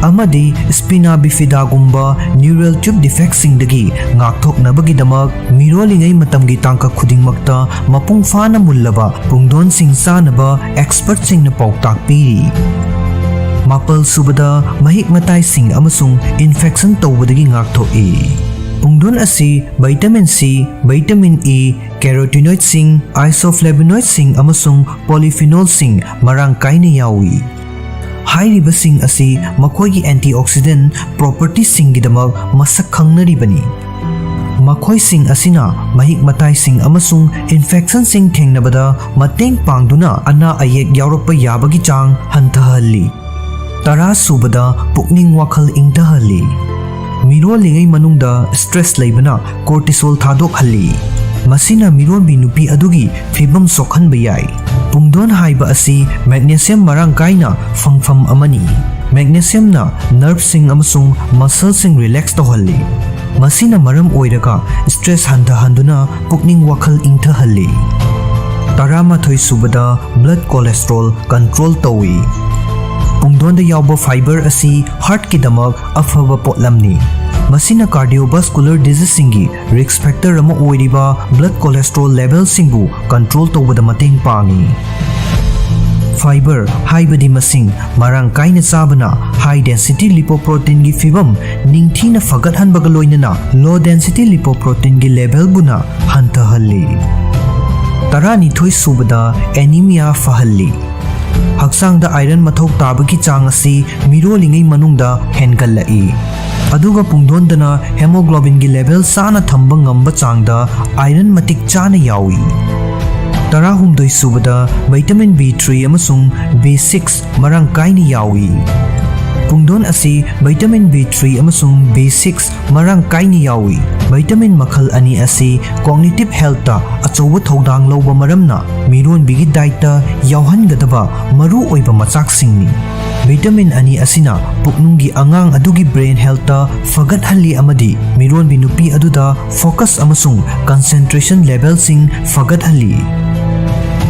ꯑꯃꯗꯤ spina bifida ꯒꯨꯝꯕ neural tube defect ꯁꯤꯡꯗꯒꯤ ꯉꯥꯛꯊꯣꯛꯅꯕꯒꯤꯗꯃꯛ ꯃꯤꯔꯣꯜꯂꯤꯉꯩ ꯃꯇꯝꯒꯤ ꯇꯥꯡꯀꯛ ꯈꯨꯗꯤꯡꯃꯛꯇ ꯃꯄꯨꯡ ꯐꯥꯅ ꯃꯨꯜꯂꯕ ꯄꯨꯡꯗꯣꯟꯁꯤꯡ ꯆꯥꯅꯕ expert ꯁꯤꯡꯅ ꯄꯥꯎꯇꯥꯛ ꯄꯤꯔꯤ꯫ ꯃꯥꯄꯜ ꯁꯨꯕꯗ, ꯃꯍꯤꯛ ꯃꯇꯥꯏꯁꯤꯡ ꯑꯃꯁꯨꯡ infection ꯇꯧꯕꯗꯒꯤ ꯉꯥꯛꯊꯣꯛꯏ꯫ ꯄꯨꯡꯗꯣꯟ ꯑꯁꯤ vitamin C, vitamin E, carotenoid ꯁꯤꯡ, isoflavonoid ꯁꯤꯡ ꯑꯃꯁꯨꯡ polyphenol ꯁꯤꯡ ꯃꯔꯥꯡ ꯀꯥꯏꯅ ꯌꯥꯎꯏ꯫ ꯍꯥꯏꯔꯤꯕꯁꯤꯡ ꯑꯁꯤ ꯃꯈꯣꯏꯒꯤ antioxidant propertiesꯁꯤꯡꯒꯤꯗꯃꯛ ꯃꯁꯛ ꯈꯪꯅꯔꯤꯕꯅꯤ꯫ ꯃꯈꯣꯏꯁꯤꯡ ꯑꯁꯤꯅ ꯃꯍꯤꯛ ꯃꯇꯥꯏꯁꯤꯡ ꯑꯃꯁꯨꯡ infectionꯁꯤꯡ ꯊꯦꯡꯅꯕꯗ ꯃꯇꯦꯡ ꯄꯥꯡꯗꯨꯅ ꯑꯅꯥ ꯑꯌꯦꯛ ꯌꯥꯎꯔꯛꯄ ꯌꯥꯕꯒꯤ ꯆꯥꯡ ꯍꯟꯊꯍꯜꯂꯤ꯫ ꯇꯔꯥ ꯁꯨꯕꯗ, ꯄꯨꯛꯅꯤꯡ ꯋꯥꯈꯜ ꯏꯪꯊꯍꯜꯂꯤ꯫ ꯃꯤꯔꯣꯜꯂꯤꯉꯩ ꯃꯅꯨꯡꯗ stress ꯂꯩꯕꯅ cortisol ꯊꯥꯗꯣꯛꯍꯜꯂꯤ꯫ ꯃꯁꯤꯅ ꯃꯤꯔꯣꯟꯕꯤ ꯅꯨꯄꯤ ꯑꯗꯨꯒꯤ ꯐꯤꯕꯝ ꯁꯣꯛꯍꯟꯕ ꯌꯥꯏ꯫ ꯄꯨꯡꯗꯣꯟ ꯍꯥꯏꯕ ꯑꯁꯤ magnesium ꯃꯔꯥꯡ ꯀꯥꯏꯅ ꯐꯪꯐꯝ ꯑꯃꯅꯤ꯫ Magnesiumꯅ nerveꯁꯤꯡ ꯑꯃꯁꯨꯡ muscleꯁꯤꯡ relax ꯇꯧꯍꯜꯂꯤ꯫ ꯃꯁꯤꯅ ꯃꯔꯝ ꯑꯣꯏꯔꯒ stress ꯍꯟꯊꯍꯟꯗꯨꯅ ꯄꯨꯛꯅꯤꯡ ꯋꯥꯈꯜ ꯏꯪꯊꯍꯜꯂꯤ꯫ ꯇꯔꯥꯃꯥꯊꯣꯏ ꯁꯨꯕꯗ, blood cholesterol control ꯇꯧꯏ꯫ ꯄꯨꯡꯗꯣꯟꯗ ꯌꯥꯎꯕ fibre ꯑꯁꯤ heartꯀꯤꯗꯃꯛ ꯑꯐꯕ ꯄꯣꯠꯂꯝꯅꯤ꯫ ꯃꯁꯤꯅ cardiovascular diseaseꯁꯤꯡꯒꯤ risk factor ꯑꯃ ꯑꯣꯏꯔꯤꯕ blood cholesterol levelꯁꯤꯡꯕꯨ control ꯇꯧꯕꯗ ꯃꯇꯦꯡ ꯄꯥꯡꯏ꯫ Fibre ꯍꯥꯏꯕꯗꯤ ꯃꯁꯤꯡ ꯃꯔꯥꯡ ꯀꯥꯏꯅ ꯆꯥꯕꯅ high density lipoproteinꯒꯤ ꯐꯤꯕꯝ ꯅꯤꯡꯊꯤꯅ ꯐꯒꯠꯍꯟꯕꯒ ꯂꯣꯏꯅꯅ low density lipoproteinꯒꯤ levelꯕꯨꯅ ꯍꯟꯊꯍꯜꯂꯤ꯫ ꯇꯔꯥꯅꯤꯊꯣꯏ ꯁꯨꯕꯗ, anemia ꯐꯍꯜꯂꯤ꯫ ꯍꯛꯆꯥꯡꯗ iron ꯃꯊꯧ ꯇꯥꯕꯒꯤ ꯆꯥꯡ ꯑꯁꯤ ꯃꯤꯔꯣꯜꯂꯤꯉꯩ ꯃꯅꯨꯡꯗ ꯍꯦꯟꯒꯠꯂꯛꯏ꯫ ꯑꯗꯨꯒ ꯄꯨꯡꯗꯣꯟꯗꯅ hemoglobinꯒꯤ level ꯆꯥꯅ ꯊꯝꯕ ꯉꯝꯕ ꯆꯥꯡꯗ iron ꯃꯇꯤꯛ ꯆꯥꯅ ꯌꯥꯎꯏ꯫ ꯇꯔꯥꯍꯨꯝꯗꯣꯏ ꯁꯨꯕꯗ, vitamin B three ꯑꯃꯁꯨꯡ B six ꯃꯔꯥꯡ ꯀꯥꯏꯅ ꯌꯥꯎꯏ꯫ ꯄꯨꯡꯗꯣꯟ ꯑꯁꯤ vitamin B three ꯑꯃꯁꯨꯡ B six ꯃꯔꯥꯡ ꯀꯥꯏꯅ ꯌꯥꯎꯏ꯫ Vitamin ꯃꯈꯜ ꯑꯅꯤ ꯑꯁꯤ cognitive healthꯇ ꯑꯆꯧꯕ ꯊꯧꯗꯥꯡ ꯂꯧꯕ ꯃꯔꯝꯅ ꯃꯤꯔꯣꯟꯕꯤꯒꯤ dietꯇ ꯌꯥꯎꯍꯟꯒꯗꯕ ꯃꯔꯨ ꯑꯣꯏꯕ ꯃꯆꯥꯛꯁꯤꯡꯅꯤ꯫ Vitamin ꯑꯅꯤ ꯑꯁꯤꯅ ꯄꯨꯛꯅꯨꯡꯒꯤ ꯑꯉꯥꯡ ꯑꯗꯨꯒꯤ brain healthꯇ ꯐꯒꯠꯍꯜꯂꯤ ꯑꯃꯗꯤ ꯃꯤꯔꯣꯟꯕꯤ ꯅꯨꯄꯤ ꯑꯗꯨꯗ focus ꯑꯃꯁꯨꯡ concentration levelꯁꯤꯡ ꯐꯒꯠꯍꯜꯂꯤ꯫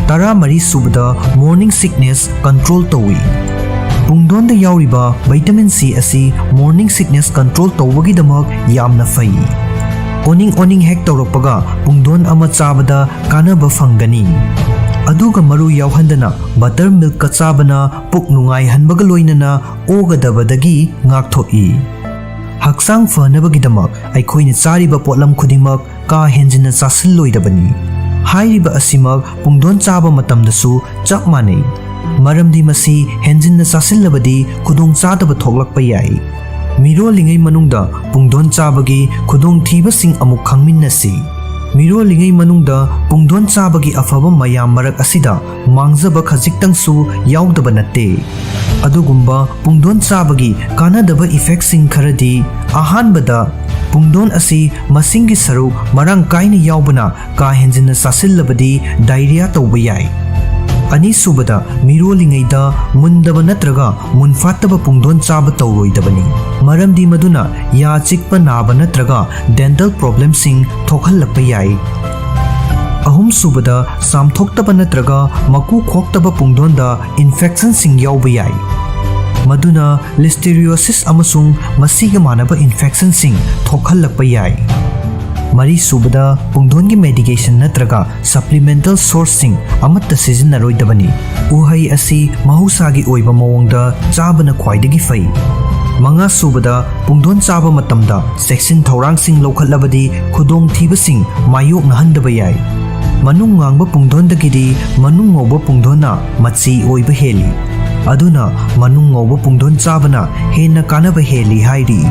ꯇꯔꯥꯃꯔꯤ ꯁꯨꯕꯗ, morning sickness control ꯇꯧꯏ꯫ ꯄꯨꯡꯗꯣꯟꯗ ꯌꯥꯎꯔꯤꯕ vitamin C ꯑꯁꯤ morning sickness control ꯇꯧꯕꯒꯤꯗꯃꯛ ꯌꯥꯝꯅ ꯐꯩ꯫ ꯑꯣꯅꯤꯡ ꯑꯣꯅꯤꯡ ꯍꯦꯛ ꯇꯧꯔꯛꯄꯒ ꯄꯨꯡꯗꯣꯟ ꯑꯃ ꯆꯥꯕꯗ ꯀꯥꯟꯅꯕ ꯐꯪꯒꯅꯤ꯫ ꯑꯗꯨꯒ ꯃꯔꯨ ꯌꯥꯎꯍꯟꯗꯅ buttermilkꯀ ꯆꯥꯕꯅ ꯄꯨꯛ ꯅꯨꯡꯉꯥꯏꯍꯟꯕꯒ ꯂꯣꯏꯅꯅ ꯑꯣꯒꯗꯕꯗꯒꯤ ꯉꯥꯛꯊꯣꯛꯏ꯫ ꯍꯛꯆꯥꯡ ꯐꯅꯕꯒꯤꯗꯃꯛ ꯑꯩꯈꯣꯏꯅ ꯆꯥꯔꯤꯕ ꯄꯣꯠꯂꯝ ꯈꯨꯗꯤꯡꯃꯛ ꯀꯥ ꯍꯦꯟꯖꯤꯟꯅ ꯆꯥꯁꯤꯜꯂꯣꯏꯗꯕꯅꯤ꯫ ꯍꯥꯏꯔꯤꯕ ꯑꯁꯤꯃꯛ ꯄꯨꯡꯗꯣꯟ ꯆꯥꯕ ꯃꯇꯝꯗꯁꯨ ꯆꯞ ꯃꯥꯟꯅꯩ꯫ ꯃꯔꯝꯗꯤ ꯃꯁꯤ ꯍꯦꯟꯖꯤꯟꯅ ꯆꯥꯁꯤꯜꯂꯕꯗꯤ ꯈꯨꯗꯣꯡꯆꯥꯗꯕ ꯊꯣꯛꯂꯛꯄ ꯌꯥꯏ꯫ ꯃꯤꯔꯣꯜꯂꯤꯉꯩ ꯃꯅꯨꯡꯗ ꯄꯨꯡꯗꯣꯟ ꯆꯥꯕꯒꯤ ꯈꯨꯗꯣꯡꯊꯤꯕꯁꯤꯡ ꯑꯃꯨꯛ ꯈꯪꯃꯤꯟꯅꯁꯤ꯫ ꯃꯤꯔꯣꯜꯂꯤꯉꯩ ꯃꯅꯨꯡꯗ ꯄꯨꯡꯗꯣꯟ ꯆꯥꯕꯒꯤ ꯑꯐꯕ ꯃꯌꯥꯝ ꯃꯔꯛ ꯑꯁꯤꯗ ꯃꯥꯡꯖꯕ ꯈꯖꯤꯛꯇꯪꯁꯨ ꯌꯥꯎꯗꯕ ꯅꯠꯇꯦ꯫ ꯑꯗꯨꯒꯨꯝꯕ ꯄꯨꯡꯗꯣꯟ ꯆꯥꯕꯒꯤ ꯀꯥꯟꯅꯗꯕ ꯏꯐꯦꯛꯁꯤꯡ ꯈꯔꯗꯤ, ꯑꯍꯥꯟꯕꯗ, ꯄꯨꯡꯗꯣꯟ ꯑꯁꯤ ꯃꯁꯤꯡꯒꯤ ꯁꯔꯨꯛ ꯃꯔꯥꯡ ꯀꯥꯏꯅ ꯌꯥꯎꯕꯅ ꯀꯥ ꯍꯦꯟꯖꯤꯟꯅ ꯆꯥꯁꯤꯜꯂꯕꯗꯤ ꯗꯥꯏꯔꯤꯌꯥ ꯇꯧꯕ ꯌꯥꯏ꯫ ꯑꯅꯤꯁꯨꯕꯗ, ꯃꯤꯔꯣꯜꯂꯤꯉꯩꯗ ꯃꯨꯟꯗꯕ ꯅꯠꯇ꯭ꯔꯒ ꯃꯨꯟꯐꯥꯠꯇꯕ ꯄꯨꯡꯗꯣꯟ ꯆꯥꯕ ꯇꯧꯔꯣꯏꯗꯕꯅꯤ, ꯃꯔꯝꯗꯤ ꯃꯗꯨꯅ ꯌꯥ ꯆꯤꯛꯄ ꯅꯥꯕ ꯅꯠꯇ꯭ꯔꯒ ꯗꯦꯟꯇꯜ ꯄ꯭ꯔꯣꯕ꯭ꯂꯦꯝꯁꯤꯡ ꯊꯣꯛꯍꯜꯂꯛꯄ ꯌꯥꯏ꯫ ꯑꯍꯨꯝꯁꯨꯕꯗ, ꯆꯥꯝꯊꯣꯛꯇꯕ ꯅꯠꯇ꯭ꯔꯒ ꯃꯀꯨ ꯈꯣꯛꯇꯕ ꯄꯨꯡꯗꯣꯟꯗ ꯏꯟꯐꯦꯛꯁꯟꯁꯤꯡ ꯌꯥꯎꯕ ꯌꯥꯏ, ꯃꯗꯨꯅ ꯂꯤꯁꯇꯦꯔꯤꯌꯣꯁꯤꯁ ꯑꯃꯁꯨꯡ ꯃꯁꯤꯒ ꯃꯥꯟꯅꯕ ꯏꯟꯐꯦꯛꯁꯟꯁꯤꯡ ꯊꯣꯛꯍꯜꯂꯛꯄ ꯌꯥꯏ꯫ ꯃꯔꯤꯁꯨꯕꯗ, ꯄꯨꯡꯗꯣꯟꯒꯤ ꯃꯦꯗꯤꯀꯦꯁꯟ ꯅꯠꯇ꯭ꯔꯒ ꯁꯄ꯭ꯂꯤꯃꯦꯟꯇꯦꯜ ꯁꯣꯔꯁꯁꯤꯡ ꯑꯃꯠꯇ ꯁꯤꯖꯤꯟꯅꯔꯣꯏꯗꯕꯅꯤ꯫ ꯎꯍꯩ ꯑꯁꯤ ꯃꯍꯧꯁꯥꯒꯤ ꯑꯣꯏꯕ ꯃꯑꯣꯡꯗ ꯆꯥꯕꯅ ꯈ꯭ꯋꯥꯏꯗꯒꯤ ꯐꯩ꯫ ꯃꯉꯥꯁꯨꯕꯗ, ꯄꯨꯡꯗꯣꯟ ꯆꯥꯕ ꯃꯇꯝꯗ ꯆꯦꯛꯁꯤꯟ ꯊꯧꯔꯥꯡꯁꯤꯡ ꯂꯧꯈꯠꯂꯕꯗꯤ ꯈꯨꯗꯣꯡꯊꯤꯕꯁꯤꯡ ꯃꯥꯌꯣꯛꯅꯍꯟꯗꯕ ꯌꯥꯏ꯫ ꯃꯅꯨꯡ ꯉꯥꯡꯕ ꯄꯨꯡꯗꯣꯟꯗꯒꯤꯗꯤ ꯃꯅꯨꯡ ꯉꯧꯕ ꯄꯨꯡꯗꯣꯟꯅ ꯃꯆꯤ ꯑꯣꯏꯕ ꯍꯦꯜꯂꯤ꯫ ꯑꯗꯨꯅ ꯃꯅꯨꯡ ꯉꯧꯕ ꯄꯨꯡꯗꯣꯟ ꯆꯥꯕꯅ ꯍꯦꯟꯅ ꯀꯥꯟꯅꯕ ꯍꯦꯜꯂꯤ ꯍꯥꯏꯔꯤ꯫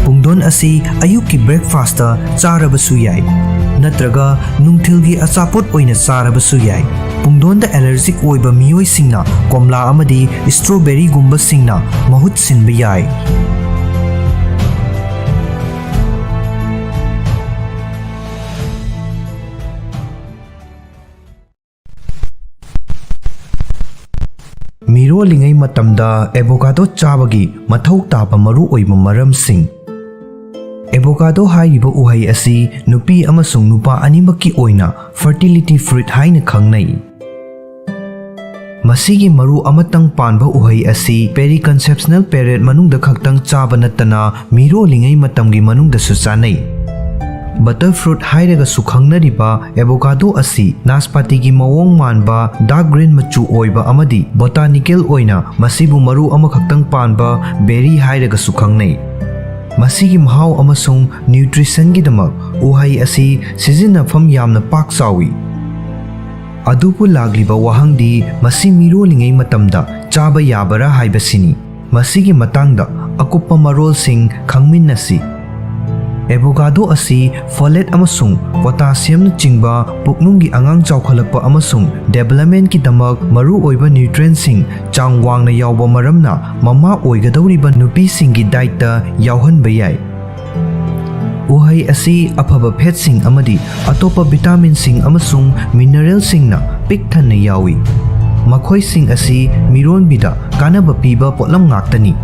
ꯄꯨꯡꯗꯣꯟ ꯑꯁꯤ ꯑꯌꯨꯛꯀꯤ ꯕ꯭ꯔꯦꯛꯐꯥꯁꯇ ꯆꯥꯔꯕꯁꯨ ꯌꯥꯏ, ꯅꯠꯇ꯭ꯔꯒ ꯅꯨꯡꯊꯤꯜꯒꯤ ꯑꯆꯥꯄꯣꯠ ꯑꯣꯏꯅ ꯆꯥꯔꯕꯁꯨ ꯌꯥꯏ꯫ ꯄꯨꯡꯗꯣꯟꯗ ꯑꯦꯂꯔꯖꯤꯛ ꯑꯣꯏꯕ ꯃꯤꯑꯣꯏꯁꯤꯡꯅ ꯀꯣꯝꯂꯥ ꯑꯃꯗꯤ ꯁ꯭ꯇ꯭ꯔꯣꯕꯦꯔꯤꯒꯨꯝꯕꯁꯤꯡꯅ ꯃꯍꯨꯠ ꯁꯤꯟꯕ ꯌꯥꯏ꯫ ꯃꯤꯔꯣꯜꯂꯤꯉꯩ ꯃꯇꯝꯗ ꯑꯦꯚꯣꯀꯥꯗꯣ ꯆꯥꯕꯒꯤ ꯃꯊꯧ ꯇꯥꯕ ꯃꯔꯨꯑꯣꯏꯕ ꯃꯔꯝꯁꯤꯡ꯫ ꯑꯦꯚꯣꯀꯥꯗꯣ ꯍꯥꯏꯔꯤꯕ ꯎꯍꯩ ꯑꯁꯤ ꯅꯨꯄꯤ ꯑꯃꯁꯨꯡ ꯅꯨꯄꯥ ꯑꯅꯤꯃꯛꯀꯤ ꯑꯣꯏꯅ ꯐꯔꯇꯤꯂꯤꯇꯤ ꯐ꯭ꯔꯨꯏꯠ ꯍꯥꯏꯅ ꯈꯪꯅꯩ꯫ ꯃꯁꯤꯒꯤ ꯃꯔꯨ ꯑꯃꯇꯪ ꯄꯥꯟꯕ ꯎꯍꯩ ꯑꯁꯤ ꯄꯦꯔꯤꯀꯟꯁꯦꯞꯁꯅꯦꯜ ꯄꯦꯔꯦꯠ ꯃꯅꯨꯡꯗ ꯈꯛꯇꯪ ꯆꯥꯕ ꯅꯠꯇꯅ ꯃꯤꯔꯣꯜꯂꯤꯉꯩ ꯃꯇꯝꯒꯤ ꯃꯅꯨꯡꯗꯁꯨ ꯆꯥꯅꯩ꯫ ꯕꯇꯔ ꯐ꯭ꯔꯨꯠ ꯍꯥꯏꯔꯒꯁꯨ ꯈꯪꯅꯔꯤꯕ ꯑꯦꯚꯣꯀꯥꯗꯣ ꯑꯁꯤ ꯅꯥꯁꯄꯥꯇꯤꯒꯤ ꯃꯑꯣꯡ ꯃꯥꯟꯕ ꯗꯥꯔꯛ ꯒ꯭ꯔꯤꯟ ꯃꯆꯨ ꯑꯣꯏꯕ ꯑꯃꯗꯤ ꯕꯣꯇꯥꯅꯤꯀꯦꯜ ꯑꯣꯏꯅ ꯃꯁꯤꯕꯨ ꯃꯔꯨ ꯑꯃꯈꯛꯇꯪ ꯄꯥꯟꯕ ꯕꯦꯔꯤ ꯍꯥꯏꯔꯒꯁꯨ ꯈꯪꯅꯩ꯫ ꯃꯁꯤꯒꯤ ꯃꯍꯥꯎ ꯑꯃꯁꯨꯡ ꯅ꯭ꯌꯨꯇ꯭ꯔꯤꯁꯟꯒꯤꯗꯃꯛ ꯎꯍꯩ ꯑꯁꯤ ꯁꯤꯖꯤꯟꯅꯐꯝ ꯌꯥꯝꯅ ꯄꯥꯛ ꯆꯥꯎꯏ꯫ ꯑꯗꯨꯕꯨ ꯂꯥꯛꯂꯤꯕ ꯋꯥꯍꯪꯗꯤ ꯃꯁꯤ ꯃꯤꯔꯣꯜꯂꯤꯉꯩ ꯃꯇꯝꯗ ꯆꯥꯕ ꯌꯥꯕꯔꯥ ꯍꯥꯏꯕꯁꯤꯅꯤ꯫ ꯃꯁꯤꯒꯤ ꯃꯇꯥꯡꯗ ꯑꯀꯨꯞꯄ ꯃꯔꯣꯜꯁꯤꯡ ꯈꯪꯃꯤꯟꯅꯁꯤ꯫ ꯑꯦꯚꯣꯀꯥꯗꯣ ꯑꯁꯤ folate ꯑꯃꯁꯨꯡ potassiumꯅꯆꯤꯡꯕ ꯄꯨꯛꯅꯨꯡꯒꯤ ꯑꯉꯥꯡ ꯆꯥꯎꯈꯠꯂꯛꯄ ꯑꯃꯁꯨꯡ developmentꯀꯤꯗꯃꯛ ꯃꯔꯨꯑꯣꯏꯕ nutrientꯁꯤꯡ ꯆꯥꯡ ꯋꯥꯡꯅ ꯌꯥꯎꯕ ꯃꯔꯝꯅ ꯃꯃꯥ ꯑꯣꯏꯒꯗꯧꯔꯤꯕ ꯅꯨꯄꯤꯁꯤꯡꯒꯤ dietꯇ ꯌꯥꯎꯍꯟꯕ ꯌꯥꯏ꯫ ꯎꯍꯩ ꯑꯁꯤ ꯑꯐꯕ fatꯁꯤꯡ ꯑꯃꯗꯤ ꯑꯇꯣꯞꯄ vitaminꯁꯤꯡ ꯑꯃꯁꯨꯡ mineralꯁꯤꯡꯅ ꯄꯤꯛ ꯊꯟꯅ ꯌꯥꯎꯏ꯫ ꯃꯈꯣꯏꯁꯤꯡ ꯑꯁꯤ ꯃꯤꯔꯣꯟꯕꯤꯗ ꯀꯥꯟꯅꯕ ꯄꯤꯕ ꯄꯣꯠꯂꯝ ꯉꯥꯛꯇꯅꯤ꯫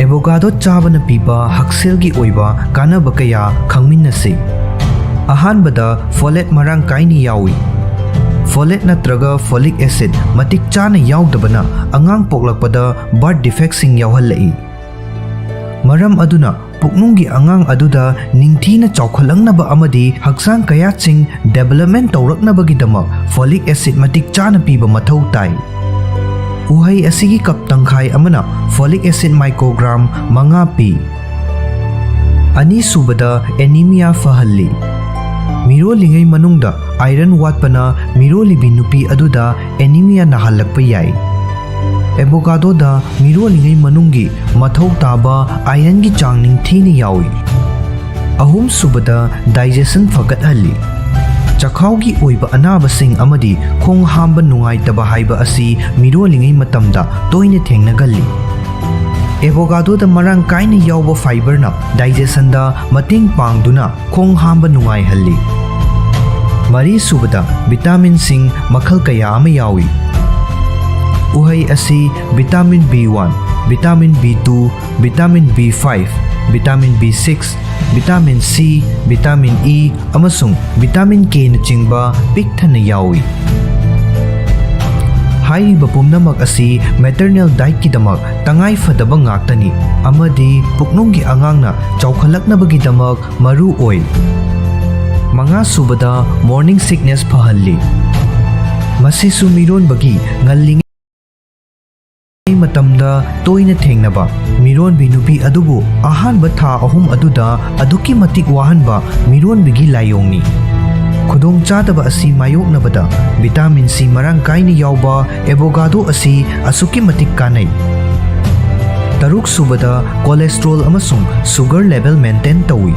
ꯑꯦꯚꯣꯀꯥꯗꯣ ꯆꯥꯕꯅ ꯄꯤꯕ ꯍꯛꯁꯦꯜꯒꯤ ꯑꯣꯏꯕ ꯀꯥꯟꯅꯕ ꯀꯌꯥ ꯈꯪꯃꯤꯟꯅꯁꯤ꯫ ꯑꯍꯥꯟꯕꯗ, folate ꯃꯔꯥꯡ ꯀꯥꯏꯅ ꯌꯥꯎꯏ꯫ Folate ꯅꯠꯇ꯭ꯔꯒ folic acid ꯃꯇꯤꯛ ꯆꯥꯅ ꯌꯥꯎꯗꯕꯅ ꯑꯉꯥꯡ ꯄꯣꯛꯂꯛꯄꯗ birth defectꯁꯤꯡ ꯌꯥꯎꯍꯜꯂꯛꯏ꯫ ꯃꯔꯝ ꯑꯗꯨꯅ ꯄꯨꯛꯅꯨꯡꯒꯤ ꯑꯉꯥꯡ ꯑꯗꯨꯗ ꯅꯤꯡꯊꯤꯅ ꯆꯥꯎꯈꯠꯂꯛꯅꯕ ꯑꯃꯗꯤ ꯍꯛꯆꯥꯡ ꯀꯌꯥꯠꯁꯤꯡ development ꯇꯧꯔꯛꯅꯕꯒꯤꯗꯃꯛ folic acid ꯃꯇꯤꯛ ꯆꯥꯅ ꯄꯤꯕ ꯃꯊꯧ ꯇꯥꯏ꯫ ꯎꯍꯩ ꯑꯁꯤꯒꯤ cup ꯇꯪꯈꯥꯏ ꯑꯃꯅ folic acid microgram ꯃꯉꯥ ꯄꯤ꯫ ꯑꯅꯤꯁꯨꯕꯗ, anemia ꯐꯍꯜꯂꯤ꯫ ꯃꯤꯔꯣꯜꯂꯤꯉꯩ ꯃꯅꯨꯡꯗ iron ꯋꯥꯠꯄꯅ ꯃꯤꯔꯣꯜꯂꯤꯕꯤ ꯅꯨꯄꯤ ꯑꯗꯨꯗ anemia ꯅꯥꯍꯜꯂꯛꯄ ꯌꯥꯏ꯫ ꯑꯦꯚꯣꯀꯥꯗꯣꯗ ꯃꯤꯔꯣꯜꯂꯤꯉꯩ ꯃꯅꯨꯡꯒꯤ ꯃꯊꯧ ꯇꯥꯕ ironꯒꯤ ꯆꯥꯡ ꯅꯤꯡꯊꯤꯅ ꯌꯥꯎꯏ꯫ ꯑꯍꯨꯝꯁꯨꯕꯗ, digestion ꯐꯒꯠꯍꯜꯂꯤ꯫ ꯆꯈꯥꯎꯒꯤ ꯑꯣꯏꯕ ꯑꯅꯥꯕꯁꯤꯡ ꯑꯃꯗꯤ ꯈꯣꯡ ꯍꯥꯝꯕ ꯅꯨꯡꯉꯥꯏꯇꯕ ꯍꯥꯏꯕ ꯑꯁꯤ ꯃꯤꯔꯣꯜꯂꯤꯉꯩ ꯃꯇꯝꯗ ꯇꯣꯏꯅ ꯊꯦꯡꯅꯒꯜꯂꯤ꯫ ꯑꯦꯚꯣꯀꯥꯗꯣꯗ ꯃꯔꯥꯡ ꯀꯥꯏꯅ ꯌꯥꯎꯕ fiberꯅ digestionꯗ ꯃꯇꯦꯡ ꯄꯥꯡꯗꯨꯅ ꯈꯣꯡ ꯍꯥꯝꯕ ꯅꯨꯡꯉꯥꯏꯍꯜꯂꯤ꯫ ꯃꯔꯤꯁꯨꯕꯗ, vitaminꯁꯤꯡ ꯃꯈꯜ ꯀꯌꯥ ꯑꯃ ꯌꯥꯎꯏ꯫ ꯎꯍꯩ ꯑꯁꯤ vitamin B one, vitamin B two, vitamin B five, vitamin B six, vitamin C, vitamin E ꯑꯃꯁꯨꯡ vitamin Kꯅꯆꯤꯡꯕ ꯄꯤꯛ ꯊꯟꯅ ꯌꯥꯎꯏ꯫ ꯍꯥꯏꯔꯤꯕ ꯄꯨꯝꯅꯃꯛ ꯑꯁꯤ maternal dietꯀꯤꯗꯃꯛ ꯇꯉꯥꯏ ꯐꯗꯕ ꯉꯥꯛꯇꯅꯤ ꯑꯃꯗꯤ ꯄꯨꯛꯅꯨꯡꯒꯤ ꯑꯉꯥꯡꯅ ꯆꯥꯎꯈꯠꯂꯛꯅꯕꯒꯤꯗꯃꯛ ꯃꯔꯨ ꯑꯣꯏ꯫ ꯃꯉꯥꯁꯨꯕꯗ, morning sickness ꯐꯍꯜꯂꯤ꯫ ꯃꯁꯤꯁꯨ ꯃꯤꯔꯣꯟꯕꯒꯤ ꯉꯜꯂꯤꯉꯩ ꯃꯇꯝꯗ ꯇꯣꯏꯅ ꯊꯦꯡꯅꯕ ꯃꯤꯔꯣꯟꯕꯤ ꯅꯨꯄꯤ ꯑꯗꯨꯕꯨ ꯑꯍꯥꯟꯕ ꯊꯥ ꯑꯍꯨꯝ ꯑꯗꯨꯗ ꯑꯗꯨꯛꯀꯤ ꯃꯇꯤꯛ ꯋꯥꯍꯟꯕ ꯃꯤꯔꯣꯟꯕꯤꯒꯤ ꯂꯥꯏꯑꯣꯡꯅꯤ꯫ ꯈꯨꯗꯣꯡꯆꯥꯗꯕ ꯑꯁꯤ ꯃꯥꯌꯣꯛꯅꯕꯗ ꯚꯤꯇꯥꯃꯤꯟ ꯁꯤ ꯃꯔꯥꯡ ꯀꯥꯏꯅ ꯌꯥꯎꯕ ꯑꯦꯕꯣꯒꯥꯗꯣ ꯑꯁꯤ ꯑꯁꯨꯛꯀꯤ ꯃꯇꯤꯛ ꯀꯥꯟꯅꯩ꯫ ꯇꯔꯨꯛ ꯁꯨꯕꯗ, ꯀꯣꯂꯦꯁꯇ꯭ꯔꯣꯜ ꯑꯃꯁꯨꯡ ꯁꯨꯒꯔ ꯂꯦꯚꯦꯜ ꯃꯦꯟꯇꯦꯟ ꯇꯧꯏ꯫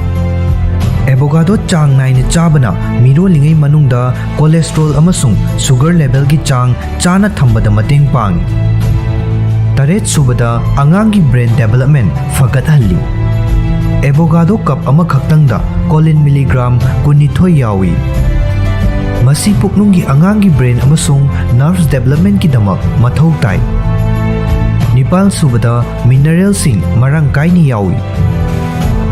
ꯑꯦꯕꯣꯒꯥꯗꯣ ꯆꯥꯡ ꯅꯥꯏꯅ ꯆꯥꯕꯅ ꯃꯤꯔꯣꯜꯂꯤꯉꯩ ꯃꯅꯨꯡꯗ ꯀꯣꯂꯦꯁꯇ꯭ꯔꯣꯜ ꯑꯃꯁꯨꯡ ꯁꯨꯒꯔ ꯂꯦꯚꯦꯜꯒꯤ ꯆꯥꯡ ꯆꯥꯅ ꯊꯝꯕꯗ ꯃꯇꯦꯡ ꯄꯥꯡꯏ꯫ ꯇꯔꯦꯠ ꯁꯨꯕꯗ, ꯑꯉꯥꯡꯒꯤ ꯕ꯭ꯔꯦꯟ ꯗꯦꯚꯦꯂꯞꯃꯦꯟ ꯐꯒꯠꯍꯜꯂꯤ꯫ ꯑꯦꯕꯣꯒꯥꯗꯣ ꯀꯞ ꯑꯃꯈꯛꯇꯪꯗ ꯀꯣꯂꯤꯟ ꯃꯤꯂꯤꯒ꯭ꯔꯥꯝ ꯀꯨꯟꯅꯤꯊꯣꯏ ꯌꯥꯎꯏ꯫ ꯃꯁꯤ ꯄꯨꯛꯅꯨꯡꯒꯤ ꯑꯉꯥꯡꯒꯤ ꯕ꯭ꯔꯦꯟ ꯑꯃꯁꯨꯡ ꯅꯔꯚꯁ ꯗꯦꯚꯦꯂꯞꯃꯦꯟꯒꯤꯗꯃꯛ ꯃꯊꯧ ꯇꯥꯏ꯫ ꯅꯤꯄꯥꯜ ꯁꯨꯕꯗ, ꯃꯤꯅꯔꯦꯜꯁꯤꯡ ꯃꯔꯥꯡ ꯀꯥꯏꯅ ꯌꯥꯎꯏ꯫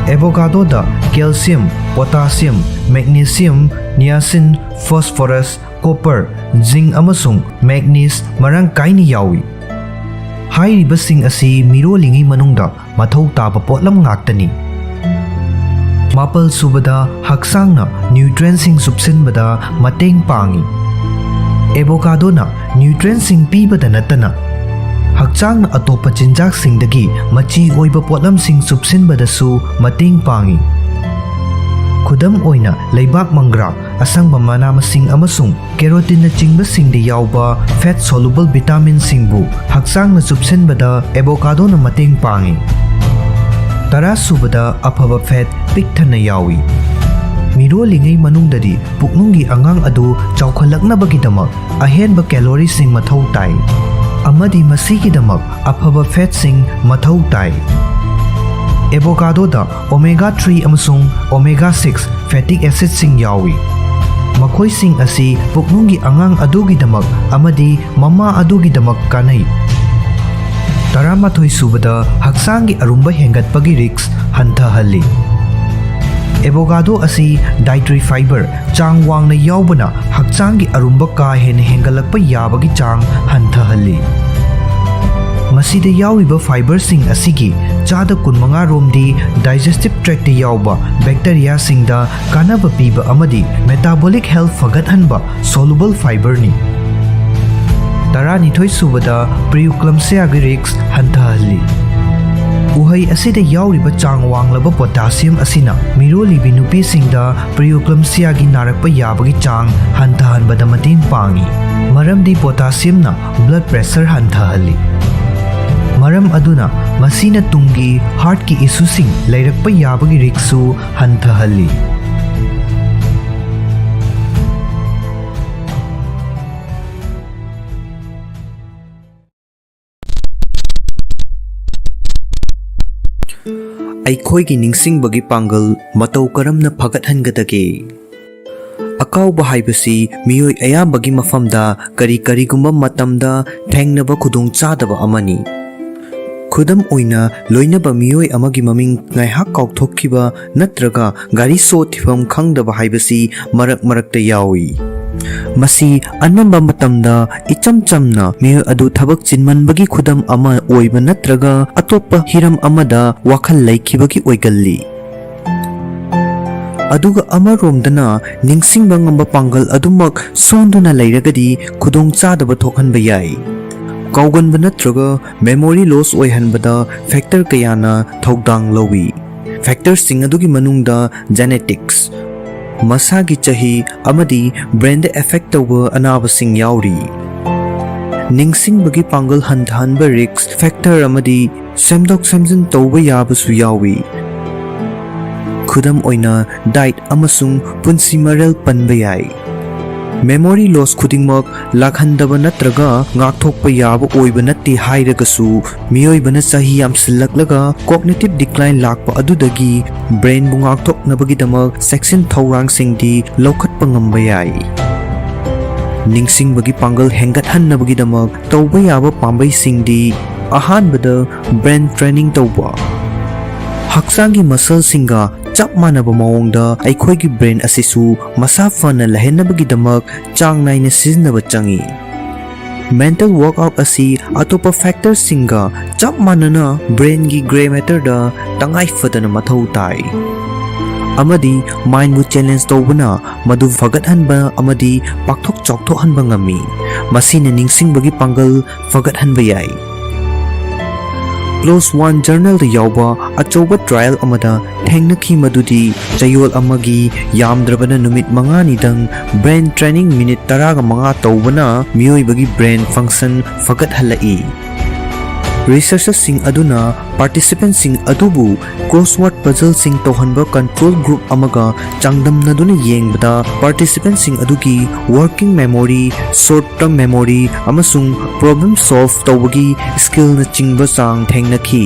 ꯑꯦꯕꯣꯒꯥꯗꯣꯗ ꯀꯦꯜꯁꯤꯌꯝ, ꯄꯣꯇꯥꯁꯤꯌꯝ, ꯃꯦꯒꯅꯦꯁꯤꯌꯝ, ꯅꯤꯌꯥꯁꯤꯟ, ꯐꯣꯁꯐꯣꯔꯁ, ꯀꯣꯄꯔ, ꯖꯤꯡ ꯑꯃꯁꯨꯡ ꯃꯦꯒꯅꯤꯁ ꯃꯔꯥꯡ ꯀꯥꯏꯅ ꯌꯥꯎꯏ꯫ ꯍꯥꯏꯔꯤꯕꯁꯤꯡ ꯑꯁꯤ ꯃꯤꯔꯣꯜꯂꯤꯉꯩ ꯃꯅꯨꯡꯗ ꯃꯊꯧ ꯇꯥꯕ ꯄꯣꯠꯂꯝ ꯉꯥꯛꯇꯅꯤ꯫ ꯃꯥꯄꯜ ꯁꯨꯕꯗ, ꯍꯛꯆꯥꯡꯅ ꯅ꯭ꯌꯨꯇ꯭ꯔꯦꯟꯁꯤꯡ ꯆꯨꯞꯁꯤꯟꯕꯗ ꯃꯇꯦꯡ ꯄꯥꯡꯏ꯫ ꯑꯦꯕꯣꯀꯥꯗꯣꯅ ꯅ꯭ꯌꯨꯇ꯭ꯔꯦꯟꯁꯤꯡ ꯄꯤꯕꯗ ꯅꯠꯇꯅ ꯍꯛꯆꯥꯡꯅ ꯑꯇꯣꯞꯄ ꯆꯤꯟꯖꯥꯛꯁꯤꯡꯗꯒꯤ ꯃꯆꯤ ꯑꯣꯏꯕ ꯄꯣꯠꯂꯝꯁꯤꯡ ꯆꯨꯞꯁꯤꯟꯕꯗꯁꯨ ꯃꯇꯦꯡ ꯄꯥꯡꯏ꯫ ꯈꯨꯗꯝ ꯑꯣꯏꯅ, ꯂꯩꯕꯥꯛ ꯃꯪꯒ꯭ꯔꯥ, ꯑꯁꯪꯕ ꯃꯅꯥ ꯃꯁꯤꯡ ꯑꯃꯁꯨꯡ ꯀꯦꯔꯣꯇꯤꯟꯅꯆꯤꯡꯕꯁꯤꯡꯗ ꯌꯥꯎꯕ ꯐꯦꯠ ꯁꯣꯂꯨꯕꯜ ꯚꯤꯇꯥꯃꯤꯟꯁꯤꯡꯕꯨ ꯍꯛꯆꯥꯡꯅ ꯆꯨꯞꯁꯤꯟꯕꯗ ꯑꯦꯕꯣꯀꯥꯗꯣꯅ ꯃꯇꯦꯡ ꯄꯥꯡꯏ꯫ ꯇꯔꯥ ꯁꯨꯕꯗ, ꯑꯐꯕ ꯐꯦꯠ ꯄꯤꯛ ꯊꯟꯅ ꯌꯥꯎꯏ꯫ ꯃꯤꯔꯣꯜꯂꯤꯉꯩ ꯃꯅꯨꯡꯗꯗꯤ ꯄꯨꯛꯅꯨꯡꯒꯤ ꯑꯉꯥꯡ ꯑꯗꯨ ꯆꯥꯎꯈꯠꯂꯛꯅꯕꯒꯤꯗꯃꯛ ꯑꯍꯦꯟꯕ ꯀꯦꯂꯣꯔꯤꯁꯤꯡ ꯃꯊꯧ ꯇꯥꯏ, ꯑꯃꯗꯤ ꯃꯁꯤꯒꯤꯗꯃꯛ ꯑꯐꯕ ꯐꯦꯠꯁꯤꯡ ꯃꯊꯧ ꯇꯥꯏ꯫ ꯑꯦꯕꯣꯀꯥꯗꯣꯗ ꯑꯣꯃꯦꯒꯥ ꯊ꯭ꯔꯤ ꯑꯃꯁꯨꯡ ꯑꯣꯃꯦꯒꯥ ꯁꯤꯛꯁ ꯐꯦꯇꯤ ꯑꯦꯁꯤꯗꯁꯤꯡ ꯌꯥꯎꯏ꯫ ꯃꯈꯣꯏꯁꯤꯡ ꯑꯁꯤ ꯄꯨꯛꯅꯨꯡꯒꯤ ꯑꯉꯥꯡ ꯑꯗꯨꯒꯤꯗꯃꯛ ꯑꯃꯗꯤ ꯃꯃꯥ ꯑꯗꯨꯒꯤꯗꯃꯛ ꯀꯥꯟꯅꯩ꯫ ꯇꯔꯥꯃꯥꯊꯣꯏ ꯁꯨꯕꯗ, ꯍꯛꯆꯥꯡꯒꯤ ꯑꯔꯨꯝꯕ ꯍꯦꯟꯒꯠꯄꯒꯤ ꯔꯤꯁ꯭ꯛ ꯍꯟꯊꯍꯜꯂꯤ꯫ ꯑꯦꯕꯣꯀꯥꯗꯣ ꯑꯁꯤ ꯗꯥꯏꯇꯔꯤ ꯐꯥꯏꯕꯔ ꯆꯥꯡ ꯋꯥꯡꯅ ꯌꯥꯎꯕꯅ ꯍꯛꯆꯥꯡꯒꯤ ꯑꯔꯨꯝꯕ ꯀꯥ ꯍꯦꯟꯅ ꯍꯦꯟꯒꯠꯂꯛꯄ ꯌꯥꯕꯒꯤ ꯆꯥꯡ ꯍꯟꯊꯍꯜꯂꯤ꯫ ꯃꯁꯤꯗ ꯌꯥꯎꯔꯤꯕ ꯐꯥꯏꯕꯔꯁꯤꯡ ꯑꯁꯤꯒꯤ ꯆꯥꯗ ꯀꯨꯟꯃꯉꯥ ꯔꯣꯝꯗꯤ ꯗꯥꯏꯖꯦꯁꯇꯤꯚ ꯇ꯭ꯔꯦꯛꯇ ꯌꯥꯎꯕ ꯕꯦꯛꯇꯔꯤꯌꯥꯁꯤꯡꯗ ꯀꯥꯟꯅꯕ ꯄꯤꯕ ꯑꯃꯗꯤ ꯃꯦꯇꯥꯕꯣꯂꯤꯛ ꯍꯦꯜꯊ ꯐꯒꯠꯍꯟꯕ ꯁꯣꯂꯨꯕꯜ ꯐꯥꯏꯕꯔꯅꯤ꯫ ꯇꯔꯥꯅꯤꯊꯣꯏ ꯁꯨꯕꯗ, ꯄ꯭ꯔꯤꯌꯨꯀ꯭ꯂꯝꯁꯤꯌꯥꯒꯤ ꯔꯤꯁ꯭ꯛ ꯍꯟꯊꯍꯜꯂꯤ꯫ ꯎꯍꯩ ꯑꯁꯤꯗ ꯌꯥꯎꯔꯤꯕ ꯆꯥꯡ ꯋꯥꯡꯂꯕ potassium ꯑꯁꯤꯅ ꯃꯤꯔꯣꯜꯂꯤꯕꯤ ꯅꯨꯄꯤꯁꯤꯡꯗ preeclampsiaꯒꯤ ꯅꯥꯔꯛꯄ ꯌꯥꯕꯒꯤ ꯆꯥꯡ ꯍꯟꯊꯍꯟꯕꯗ ꯃꯇꯦꯡ ꯄꯥꯡꯏ꯫ ꯃꯔꯝꯗꯤ potassiumꯅ blood pressure ꯍꯟꯊꯍꯜꯂꯤ꯫ ꯃꯔꯝ ꯑꯗꯨꯅ ꯃꯁꯤꯅ ꯇꯨꯡꯒꯤ heartꯀꯤ issueꯁꯤꯡ ꯂꯩꯔꯛꯄ ꯌꯥꯕꯒꯤ riskꯁꯨ ꯍꯟꯊꯍꯜꯂꯤ꯫ ꯑꯩꯈꯣꯏꯒꯤ ꯅꯤꯡꯁꯤꯡꯕꯒꯤ ꯄꯥꯡꯒꯜ ꯃꯇꯧ ꯀꯔꯝꯅ ꯐꯒꯠꯍꯟꯒꯗꯒꯦ? ꯑꯀꯥꯎꯕ ꯍꯥꯏꯕꯁꯤ ꯃꯤꯑꯣꯏ ꯑꯌꯥꯝꯕꯒꯤ ꯃꯐꯝꯗ ꯀꯔꯤ ꯀꯔꯤꯒꯨꯝꯕ ꯃꯇꯝꯗ ꯊꯦꯡꯅꯕ ꯈꯨꯗꯣꯡꯆꯥꯗꯕ ꯑꯃꯅꯤ꯫ ꯈꯨꯗꯝ ꯑꯣꯏꯅ, ꯂꯣꯏꯅꯕ ꯃꯤꯑꯣꯏ ꯑꯃꯒꯤ ꯃꯃꯤꯡ ꯉꯥꯏꯍꯥꯛ ꯀꯥꯎꯊꯣꯛꯈꯤꯕ ꯅꯠꯇ꯭ꯔꯒ ꯒꯥꯔꯤ ꯁꯣ ꯊꯤꯐꯝ ꯈꯪꯗꯕ ꯍꯥꯏꯕꯁꯤ ꯃꯔꯛ ꯃꯔꯛꯇ ꯌꯥꯎꯏ꯫ ꯃꯁꯤ ꯑꯅꯝꯕ ꯃꯇꯝꯗ ꯏꯆꯝ ꯆꯝꯅ ꯃꯤꯑꯣꯏ ꯑꯗꯨ ꯊꯕꯛ ꯆꯤꯟꯃꯟꯕꯒꯤ ꯈꯨꯗꯝ ꯑꯃ ꯑꯣꯏꯕ ꯅꯠꯇ꯭ꯔꯒ ꯑꯇꯣꯞꯄ ꯍꯤꯔꯝ ꯑꯃꯗ ꯋꯥꯈꯜ ꯂꯩꯈꯤꯕꯒꯤ ꯑꯣꯏꯒꯜꯂꯤ꯫ ꯑꯗꯨꯒ ꯑꯃꯔꯣꯝꯗꯅ, ꯅꯤꯡꯁꯤꯡꯕ ꯉꯝꯕ ꯄꯥꯡꯒꯜ ꯑꯗꯨꯃꯛ ꯁꯣꯟꯗꯨꯅ ꯂꯩꯔꯒꯗꯤ ꯈꯨꯗꯣꯡꯆꯥꯗꯕ ꯊꯣꯛꯍꯟꯕ ꯌꯥꯏ꯫ ꯀꯥꯎꯒꯟꯕ ꯅꯠꯇ꯭ꯔꯒ memory loss ꯑꯣꯏꯍꯟꯕꯗ factor ꯀꯌꯥꯅ ꯊꯧꯗꯥꯡ ꯂꯧꯏ꯫ Factorꯁꯤꯡ ꯑꯗꯨꯒꯤ ꯃꯅꯨꯡꯗ genetics, ꯃꯁꯥꯒꯤ ꯆꯍꯤ, ꯑꯃꯗꯤ brainꯗ effect ꯇꯧꯕ ꯑꯅꯥꯕꯁꯤꯡ ꯌꯥꯎꯔꯤ꯫ ꯅꯤꯡꯁꯤꯡꯕꯒꯤ ꯄꯥꯡꯒꯜ ꯍꯟꯊꯍꯟꯕ risk factor ꯑꯃꯗꯤ ꯁꯦꯝꯗꯣꯛ ꯁꯦꯝꯖꯤꯟ ꯇꯧꯕ ꯌꯥꯕꯁꯨ ꯌꯥꯎꯏ꯫ ꯈꯨꯗꯝ ꯑꯣꯏꯅ, diet ꯑꯃꯁꯨꯡ ꯄꯨꯟꯁꯤ ꯃꯔꯦꯜ ꯄꯟꯕ ꯌꯥꯏ꯫ Memory loss ꯈꯨꯗꯤꯡꯃꯛ ꯂꯥꯛꯍꯟꯗꯕ ꯅꯠꯇ꯭ꯔꯒ ꯉꯥꯛꯊꯣꯛꯄ ꯌꯥꯕ ꯑꯣꯏꯕ ꯅꯠꯇꯦ ꯍꯥꯏꯔꯒꯁꯨ, ꯃꯤꯑꯣꯏꯕꯅ ꯆꯍꯤ ꯌꯥꯝꯁꯤꯜꯂꯛꯂꯒ cognitive decline ꯂꯥꯛꯄ ꯑꯗꯨꯗꯒꯤ brainꯕꯨ ꯉꯥꯛꯊꯣꯛꯅꯕꯒꯤꯗꯃꯛ ꯆꯦꯛꯁꯤꯟ ꯊꯧꯔꯥꯡꯁꯤꯡꯗꯤ ꯂꯧꯈꯠꯄ ꯉꯝꯕ ꯌꯥꯏ꯫ ꯅꯤꯡꯁꯤꯡꯕꯒꯤ ꯄꯥꯡꯒꯜ ꯍꯦꯟꯒꯠꯍꯟꯅꯕꯒꯤꯗꯃꯛ ꯇꯧꯕ ꯌꯥꯕ ꯄꯥꯝꯕꯩꯁꯤꯡꯗꯤ: ꯑꯍꯥꯟꯕꯗ, brain training ꯇꯧꯕ꯫ ꯍꯛꯆꯥꯡꯒꯤ muscleꯁꯤꯡꯒ ꯆꯞ ꯃꯥꯟꯅꯕ ꯃꯑꯣꯡꯗ ꯑꯩꯈꯣꯏꯒꯤ brain ꯑꯁꯤꯁꯨ ꯃꯁꯥ ꯐꯅ ꯂꯩꯍꯟꯅꯕꯒꯤꯗꯃꯛ ꯆꯥꯡ ꯅꯥꯏꯅ ꯁꯤꯖꯤꯟꯅꯕ ꯆꯪꯏ꯫ Mental workout ꯑꯁꯤ ꯑꯇꯣꯞꯄ factorꯁꯤꯡꯒ ꯆꯞ ꯃꯥꯟꯅꯅ brainꯒꯤ grey matterꯗ ꯇꯉꯥꯏ ꯐꯗꯅ ꯃꯊꯧ ꯇꯥꯏ, ꯑꯃꯗꯤ mindꯕꯨ challenge ꯇꯧꯕꯅ ꯃꯗꯨ ꯐꯒꯠꯍꯟꯕ ꯑꯃꯗꯤ ꯄꯥꯛꯊꯣꯛ ꯆꯥꯎꯊꯣꯛꯍꯟꯕ ꯉꯝꯃꯤ꯫ ꯃꯁꯤꯅ ꯅꯤꯡꯁꯤꯡꯕꯒꯤ ꯄꯥꯡꯒꯜ ꯐꯒꯠꯍꯟꯕ ꯌꯥꯏ꯫ ꯄ꯭ꯂꯣꯁ ꯋꯥꯟ ꯖꯔꯅꯦꯜꯗ ꯌꯥꯎꯕ ꯑꯆꯧꯕ ꯇ꯭ꯔꯥꯌꯦꯜ ꯑꯃꯗ ꯊꯦꯡꯅꯈꯤ, ꯃꯗꯨꯗꯤ ꯆꯌꯣꯜ ꯑꯃꯒꯤ ꯌꯥꯝꯗ꯭ꯔꯕꯗ ꯅꯨꯃꯤꯠ ꯃꯉꯥꯅꯤꯗꯪ ꯕ꯭ꯔꯦꯟ ꯇ꯭ꯔꯦꯅꯤꯡ ꯃꯤꯅꯤꯠ ꯇꯔꯥꯒ ꯃꯉꯥ ꯇꯧꯕꯅ ꯃꯤꯑꯣꯏꯕꯒꯤ ꯕ꯭ꯔꯦꯟ ꯐꯪꯁꯟ ꯐꯒꯠꯍꯜꯂꯛꯏ꯫ ꯔꯤꯁꯔꯆꯔꯁꯤꯡ ꯑꯗꯨꯅ ꯄꯥꯔꯇꯤꯁꯤꯄꯦꯟꯁꯤꯡ ꯑꯗꯨꯕꯨ ꯀ꯭ꯔꯣꯁꯋꯥꯔꯗ ꯄꯖꯜꯁꯤꯡ ꯇꯧꯍꯟꯕ ꯀꯟꯇ꯭ꯔꯣꯜ ꯒ꯭ꯔꯨꯞ ꯑꯃꯒ ꯆꯥꯡꯗꯝꯅꯗꯨꯅ ꯌꯦꯡꯕꯗ, ꯄꯥꯔꯇꯤꯁꯤꯄꯦꯟꯁꯤꯡ ꯑꯗꯨꯒꯤ working memory, short term memory ꯑꯃꯁꯨꯡ ꯄ꯭ꯔꯣꯕ꯭ꯂꯦꯝ ꯁꯣꯜꯚ ꯇꯧꯕꯒꯤ ꯁ꯭ꯀꯤꯜꯅꯆꯤꯡꯕ ꯆꯥꯡ ꯊꯦꯡꯅꯈꯤ꯫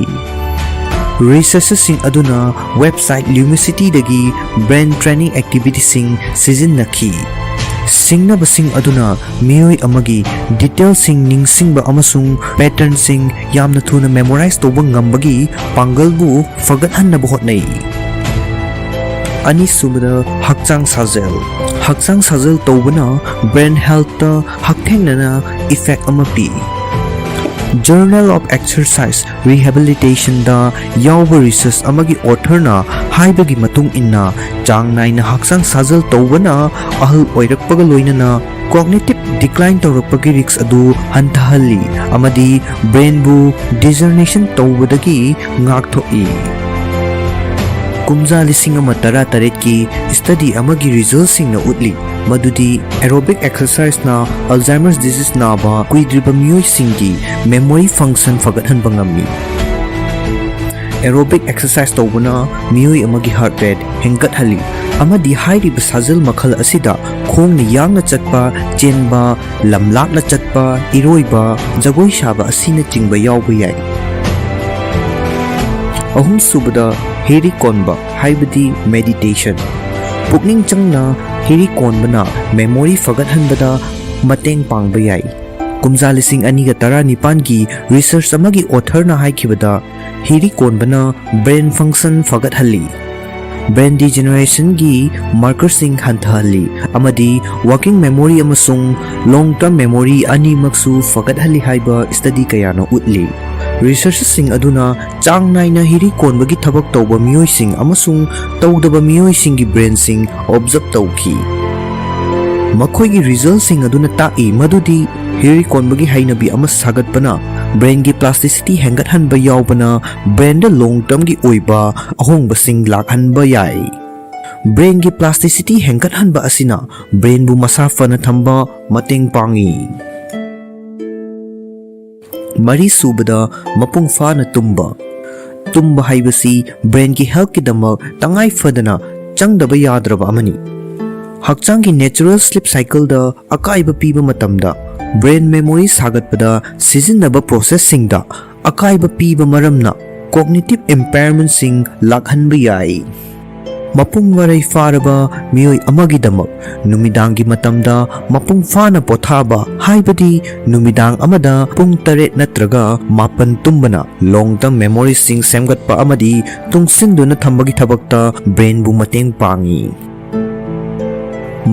ꯔꯤꯁꯔꯆꯔꯁꯤꯡ ꯑꯗꯨꯅ ꯋꯦꯕꯁꯥꯏꯠ ꯂ꯭ꯌꯨꯃꯤꯁꯤꯇꯤꯗꯒꯤ ꯕ꯭ꯔꯦꯟ ꯇ꯭ꯔꯦꯅꯤꯡ ꯑꯦꯛꯇꯤꯚꯤꯇꯤꯁꯤꯡ ꯁꯤꯖꯤꯟꯅꯈꯤ꯫ ꯁꯤꯡꯅꯕꯁꯤꯡ ꯑꯗꯨꯅ ꯃꯤꯑꯣꯏ ꯑꯃꯒꯤ ꯗꯤꯇꯦꯜꯁꯤꯡ ꯅꯤꯡꯁꯤꯡꯕ ꯑꯃꯁꯨꯡ ꯄꯦꯇꯔꯟꯁꯤꯡ ꯌꯥꯝꯅ ꯊꯨꯅ ꯃꯦꯃꯣꯔꯥꯏꯖ ꯇꯧꯕ ꯉꯝꯕꯒꯤ ꯄꯥꯡꯒꯜꯕꯨ ꯐꯒꯠꯍꯟꯅꯕ ꯍꯣꯠꯅꯩ꯫ ꯑꯅꯤꯁꯨꯕꯗ, ꯍꯛꯆꯥꯡ ꯁꯥꯖꯦꯜ꯫ ꯍꯛꯆꯥꯡ ꯁꯥꯖꯦꯜ ꯇꯧꯕꯅ ꯕ꯭ꯔꯦꯟ ꯍꯦꯜꯊꯇ ꯍꯛꯊꯦꯡꯅꯅ ꯏꯐꯦꯛ ꯑꯃ ꯄꯤ꯫ Journal of Exercise Rehabilitationꯗ ꯌꯥꯎꯕ ꯔꯤꯁꯔꯆ ꯑꯃꯒꯤ ꯑꯣꯊꯔꯅ ꯍꯥꯏꯕꯒꯤ ꯃꯇꯨꯡ ꯏꯟꯅ, ꯆꯥꯡ ꯅꯥꯏꯅ ꯍꯛꯆꯥꯡ ꯁꯥꯖꯦꯜ ꯇꯧꯕꯅ ꯑꯍꯜ ꯑꯣꯏꯔꯛꯄꯒ ꯂꯣꯏꯅꯅ ꯀꯣꯒꯅꯤꯇꯤꯚ ꯗꯤꯀ꯭ꯂꯥꯏꯟ ꯇꯧꯔꯛꯄꯒꯤ ꯔꯤꯁ꯭ꯛ ꯑꯗꯨ ꯍꯟꯊꯍꯜꯂꯤ ꯑꯃꯗꯤ ꯕ꯭ꯔꯦꯟꯕꯨ ꯗꯤꯖꯅꯔꯦꯁꯟ ꯇꯧꯕꯗꯒꯤ ꯉꯥꯛꯊꯣꯛꯏ꯫ ꯀꯨꯝꯖꯥ ꯂꯤꯁꯤꯡ ꯑꯃ ꯇꯔꯥ ꯇꯔꯦꯠꯀꯤ ꯁ꯭ꯇꯗꯤ ꯑꯃꯒꯤ ꯔꯤꯖꯜꯁꯤꯡꯅ ꯎꯠꯂꯤ ꯃꯗꯨꯗꯤ ꯑꯦꯔꯣꯕꯤꯛ ꯑꯦꯛꯁꯔꯁꯥꯏꯖꯅ ꯑꯜꯖꯥꯏꯃꯔꯁ ꯗꯤꯖꯤꯖ ꯅꯥꯕ ꯀꯨꯏꯗ꯭ꯔꯤꯕ ꯃꯤꯑꯣꯏꯁꯤꯡꯒꯤ ꯃꯦꯃꯣꯔꯤ ꯐꯪꯁꯟ ꯐꯒꯠꯍꯟꯕ ꯉꯝꯃꯤ꯫ ꯑꯦꯔꯣꯕꯤꯛ ꯑꯦꯛꯁꯔꯁꯥꯏꯖ ꯇꯧꯕꯅ ꯃꯤꯑꯣꯏ ꯑꯃꯒꯤ ꯍꯥꯔꯠ ꯔꯦꯠ ꯍꯦꯟꯒꯠꯍꯜꯂꯤ ꯑꯃꯗꯤ ꯍꯥꯏꯔꯤꯕ ꯁꯥꯖꯦꯜ ꯃꯈꯜ ꯑꯁꯤꯗ ꯈꯣꯡꯅ ꯌꯥꯡꯅ ꯆꯠꯄ, ꯆꯦꯟꯕ, ꯂꯝꯂꯥꯞꯅ ꯆꯠꯄ, ꯏꯔꯣꯏꯕ, ꯖꯒꯣꯏ ꯁꯥꯕ ꯑꯁꯤꯅꯆꯤꯡꯕ ꯌꯥꯎꯕ ꯌꯥꯏ꯫ ꯑꯍꯨꯝꯁꯨꯕꯗ, ꯍꯤꯔꯤ ꯀꯣꯟꯕ ꯍꯥꯏꯕꯗꯤ ꯃꯦꯗꯤꯇꯦꯁꯟ꯫ ꯄꯨꯛꯅꯤꯡ ꯆꯪꯅ ꯍꯤꯔꯤ ꯀꯣꯟꯕꯅ ꯃꯦꯃꯣꯔꯤ ꯐꯒꯠꯍꯟꯕꯗ ꯃꯇꯦꯡ ꯄꯥꯡꯕ ꯌꯥꯏ꯫ ꯀꯨꯝꯖꯥ ꯂꯤꯁꯤꯡ ꯑꯅꯤꯒ ꯇꯔꯥꯅꯤꯄꯥꯟꯒꯤ ꯔꯤꯁꯔꯆ ꯑꯃꯒꯤ ꯑꯣꯊꯔꯅ ꯍꯥꯏꯈꯤꯕꯗ, ꯍꯤꯔꯤ ꯀꯣꯟꯕꯅ ꯕ꯭ꯔꯦꯟ ꯐꯪꯁꯟ ꯐꯒꯠꯍꯜꯂꯤ, ꯕ꯭ꯔꯦꯟ ꯗꯤꯖꯦꯅꯔꯦꯁꯟꯒꯤ ꯃꯥꯔꯀꯔꯁꯤꯡ ꯍꯟꯊꯍꯜꯂꯤ ꯑꯃꯗꯤ ꯋꯥꯔꯀꯤꯡ ꯃꯦꯃꯣꯔꯤ ꯑꯃꯁꯨꯡ ꯂꯣꯡ ꯇꯔꯝ ꯃꯦꯃꯣꯔꯤ ꯑꯅꯤꯃꯛꯁꯨ ꯐꯒꯠꯍꯜꯂꯤ ꯍꯥꯏꯕ ꯁ꯭ꯇꯗꯤ ꯀꯌꯥꯅ ꯎꯠꯂꯤ꯫ ꯔꯤꯁꯔꯆꯔꯁꯤꯡ ꯑꯗꯨꯅ ꯆꯥꯡ ꯅꯥꯏꯅ ꯍꯤꯔꯤ ꯀꯣꯟꯕꯒꯤ ꯊꯕꯛ ꯇꯧꯕ ꯃꯤꯑꯣꯏꯁꯤꯡ ꯑꯃꯁꯨꯡ ꯇꯧꯗꯕ ꯃꯤꯑꯣꯏꯁꯤꯡꯒꯤ ꯕ꯭ꯔꯦꯟꯁꯤꯡ ꯑꯣꯕꯖꯔꯕ ꯇꯧꯈꯤ꯫ ꯃꯈꯣꯏꯒꯤ ꯔꯤꯖꯜꯁꯤꯡ ꯑꯗꯨꯅ ꯇꯥꯛꯏ ꯃꯗꯨꯗꯤ ꯍꯤꯔꯤ ꯀꯣꯟꯕꯒꯤ ꯍꯩꯅꯕꯤ ꯑꯃ ꯁꯥꯒꯠꯄꯅ Brainꯒꯤ plasticity ꯍꯦꯟꯒꯠꯍꯟꯕ ꯌꯥꯎꯕꯅ brainꯗ long termꯒꯤ ꯑꯣꯏꯕ ꯑꯍꯣꯡꯕꯁꯤꯡ ꯂꯥꯛꯍꯟꯕ ꯌꯥꯏ꯫ Brainꯒꯤ plasticity ꯍꯦꯟꯒꯠꯍꯟꯕ ꯑꯁꯤꯅ brainꯕꯨ ꯃꯁꯥ ꯐꯅ ꯊꯝꯕ ꯃꯇꯦꯡ ꯄꯥꯡꯏ꯫ ꯃꯔꯤꯁꯨꯕꯗ, ꯃꯄꯨꯡ ꯐꯥꯅ ꯇꯨꯝꯕ꯫ ꯇꯨꯝꯕ ꯍꯥꯏꯕꯁꯤ brainꯒꯤ healthꯀꯤꯗꯃꯛ ꯇꯉꯥꯏ ꯐꯗꯅ ꯆꯪꯗꯕ ꯌꯥꯗ꯭ꯔꯕ ꯑꯃꯅꯤ꯫ ꯍꯛꯆꯥꯡꯒꯤ natural sleep cycleꯗ ꯑꯀꯥꯏꯕ ꯄꯤꯕ ꯃꯇꯝꯗ brain memory ꯁꯥꯒꯠꯄꯗ ꯁꯤꯖꯤꯟꯅꯕ processꯁꯤꯡꯗ ꯑꯀꯥꯏꯕ ꯄꯤꯕ ꯃꯔꯝꯅ cognitive impairmentꯁꯤꯡ ꯂꯥꯛꯍꯟꯕ ꯌꯥꯏ꯫ ꯃꯄꯨꯡ ꯃꯔꯩ ꯐꯥꯔꯕ ꯃꯤꯑꯣꯏ ꯑꯃꯒꯤꯗꯃꯛ ꯅꯨꯃꯤꯗꯥꯡꯒꯤ ꯃꯇꯝꯗ ꯃꯄꯨꯡ ꯐꯥꯅ ꯄꯣꯊꯥꯕ, ꯍꯥꯏꯕꯗꯤ ꯅꯨꯃꯤꯗꯥꯡ ꯑꯃꯗ ꯄꯨꯡ ꯇꯔꯦꯠ ꯅꯠꯇ꯭ꯔꯒ ꯃꯥꯄꯟ ꯇꯨꯝꯕꯅ long term memoryꯁꯤꯡ ꯁꯦꯝꯒꯠꯄ ꯑꯃꯗꯤ ꯇꯨꯡꯁꯤꯟꯗꯨꯅ ꯊꯝꯕꯒꯤ ꯊꯕꯛꯇ brainꯕꯨ ꯃꯇꯦꯡ ꯄꯥꯡꯏ꯫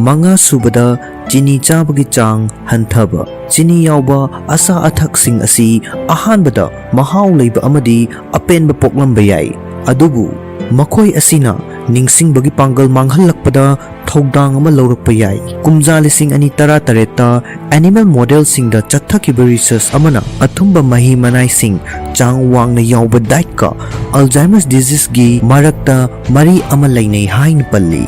ꯃꯉꯥꯁꯨꯕꯗ, ꯆꯤꯅꯤ ꯆꯥꯕꯒꯤ ꯆꯥꯡ ꯍꯟꯊꯕ꯫ ꯆꯤꯅꯤ ꯌꯥꯎꯕ ꯑꯆꯥ ꯑꯊꯛꯁꯤꯡ ꯑꯁꯤ ꯑꯍꯥꯟꯕꯗ ꯃꯍꯥꯎ ꯂꯩꯕ ꯑꯃꯗꯤ ꯑꯄꯦꯟꯕ ꯄꯣꯛꯂꯝꯕ ꯌꯥꯏ, ꯑꯗꯨꯕꯨ ꯃꯈꯣꯏ ꯑꯁꯤꯅ ꯅꯤꯡꯁꯤꯡꯕꯒꯤ ꯄꯥꯡꯒꯜ ꯃꯥꯡꯍꯜꯂꯛꯄꯗ ꯊꯧꯗꯥꯡ ꯑꯃ ꯂꯧꯔꯛꯄ ꯌꯥꯏ꯫ ꯀꯨꯝꯖꯥ ꯂꯤꯁꯤꯡ ꯑꯅꯤ ꯇꯔꯥꯇꯔꯦꯠꯇ animal modelꯁꯤꯡꯗ ꯆꯠꯊꯈꯤꯕ research ꯑꯃꯅ ꯑꯊꯨꯝꯕ ꯃꯍꯤ ꯃꯅꯥꯏꯁꯤꯡ ꯆꯥꯡ ꯋꯥꯡꯅ ꯌꯥꯎꯕ dietꯀ Alzheimer's diseaseꯒꯤ ꯃꯔꯛꯇ ꯃꯔꯤ ꯑꯃ ꯂꯩꯅꯩ ꯍꯥꯏꯅ ꯄꯜꯂꯤ꯫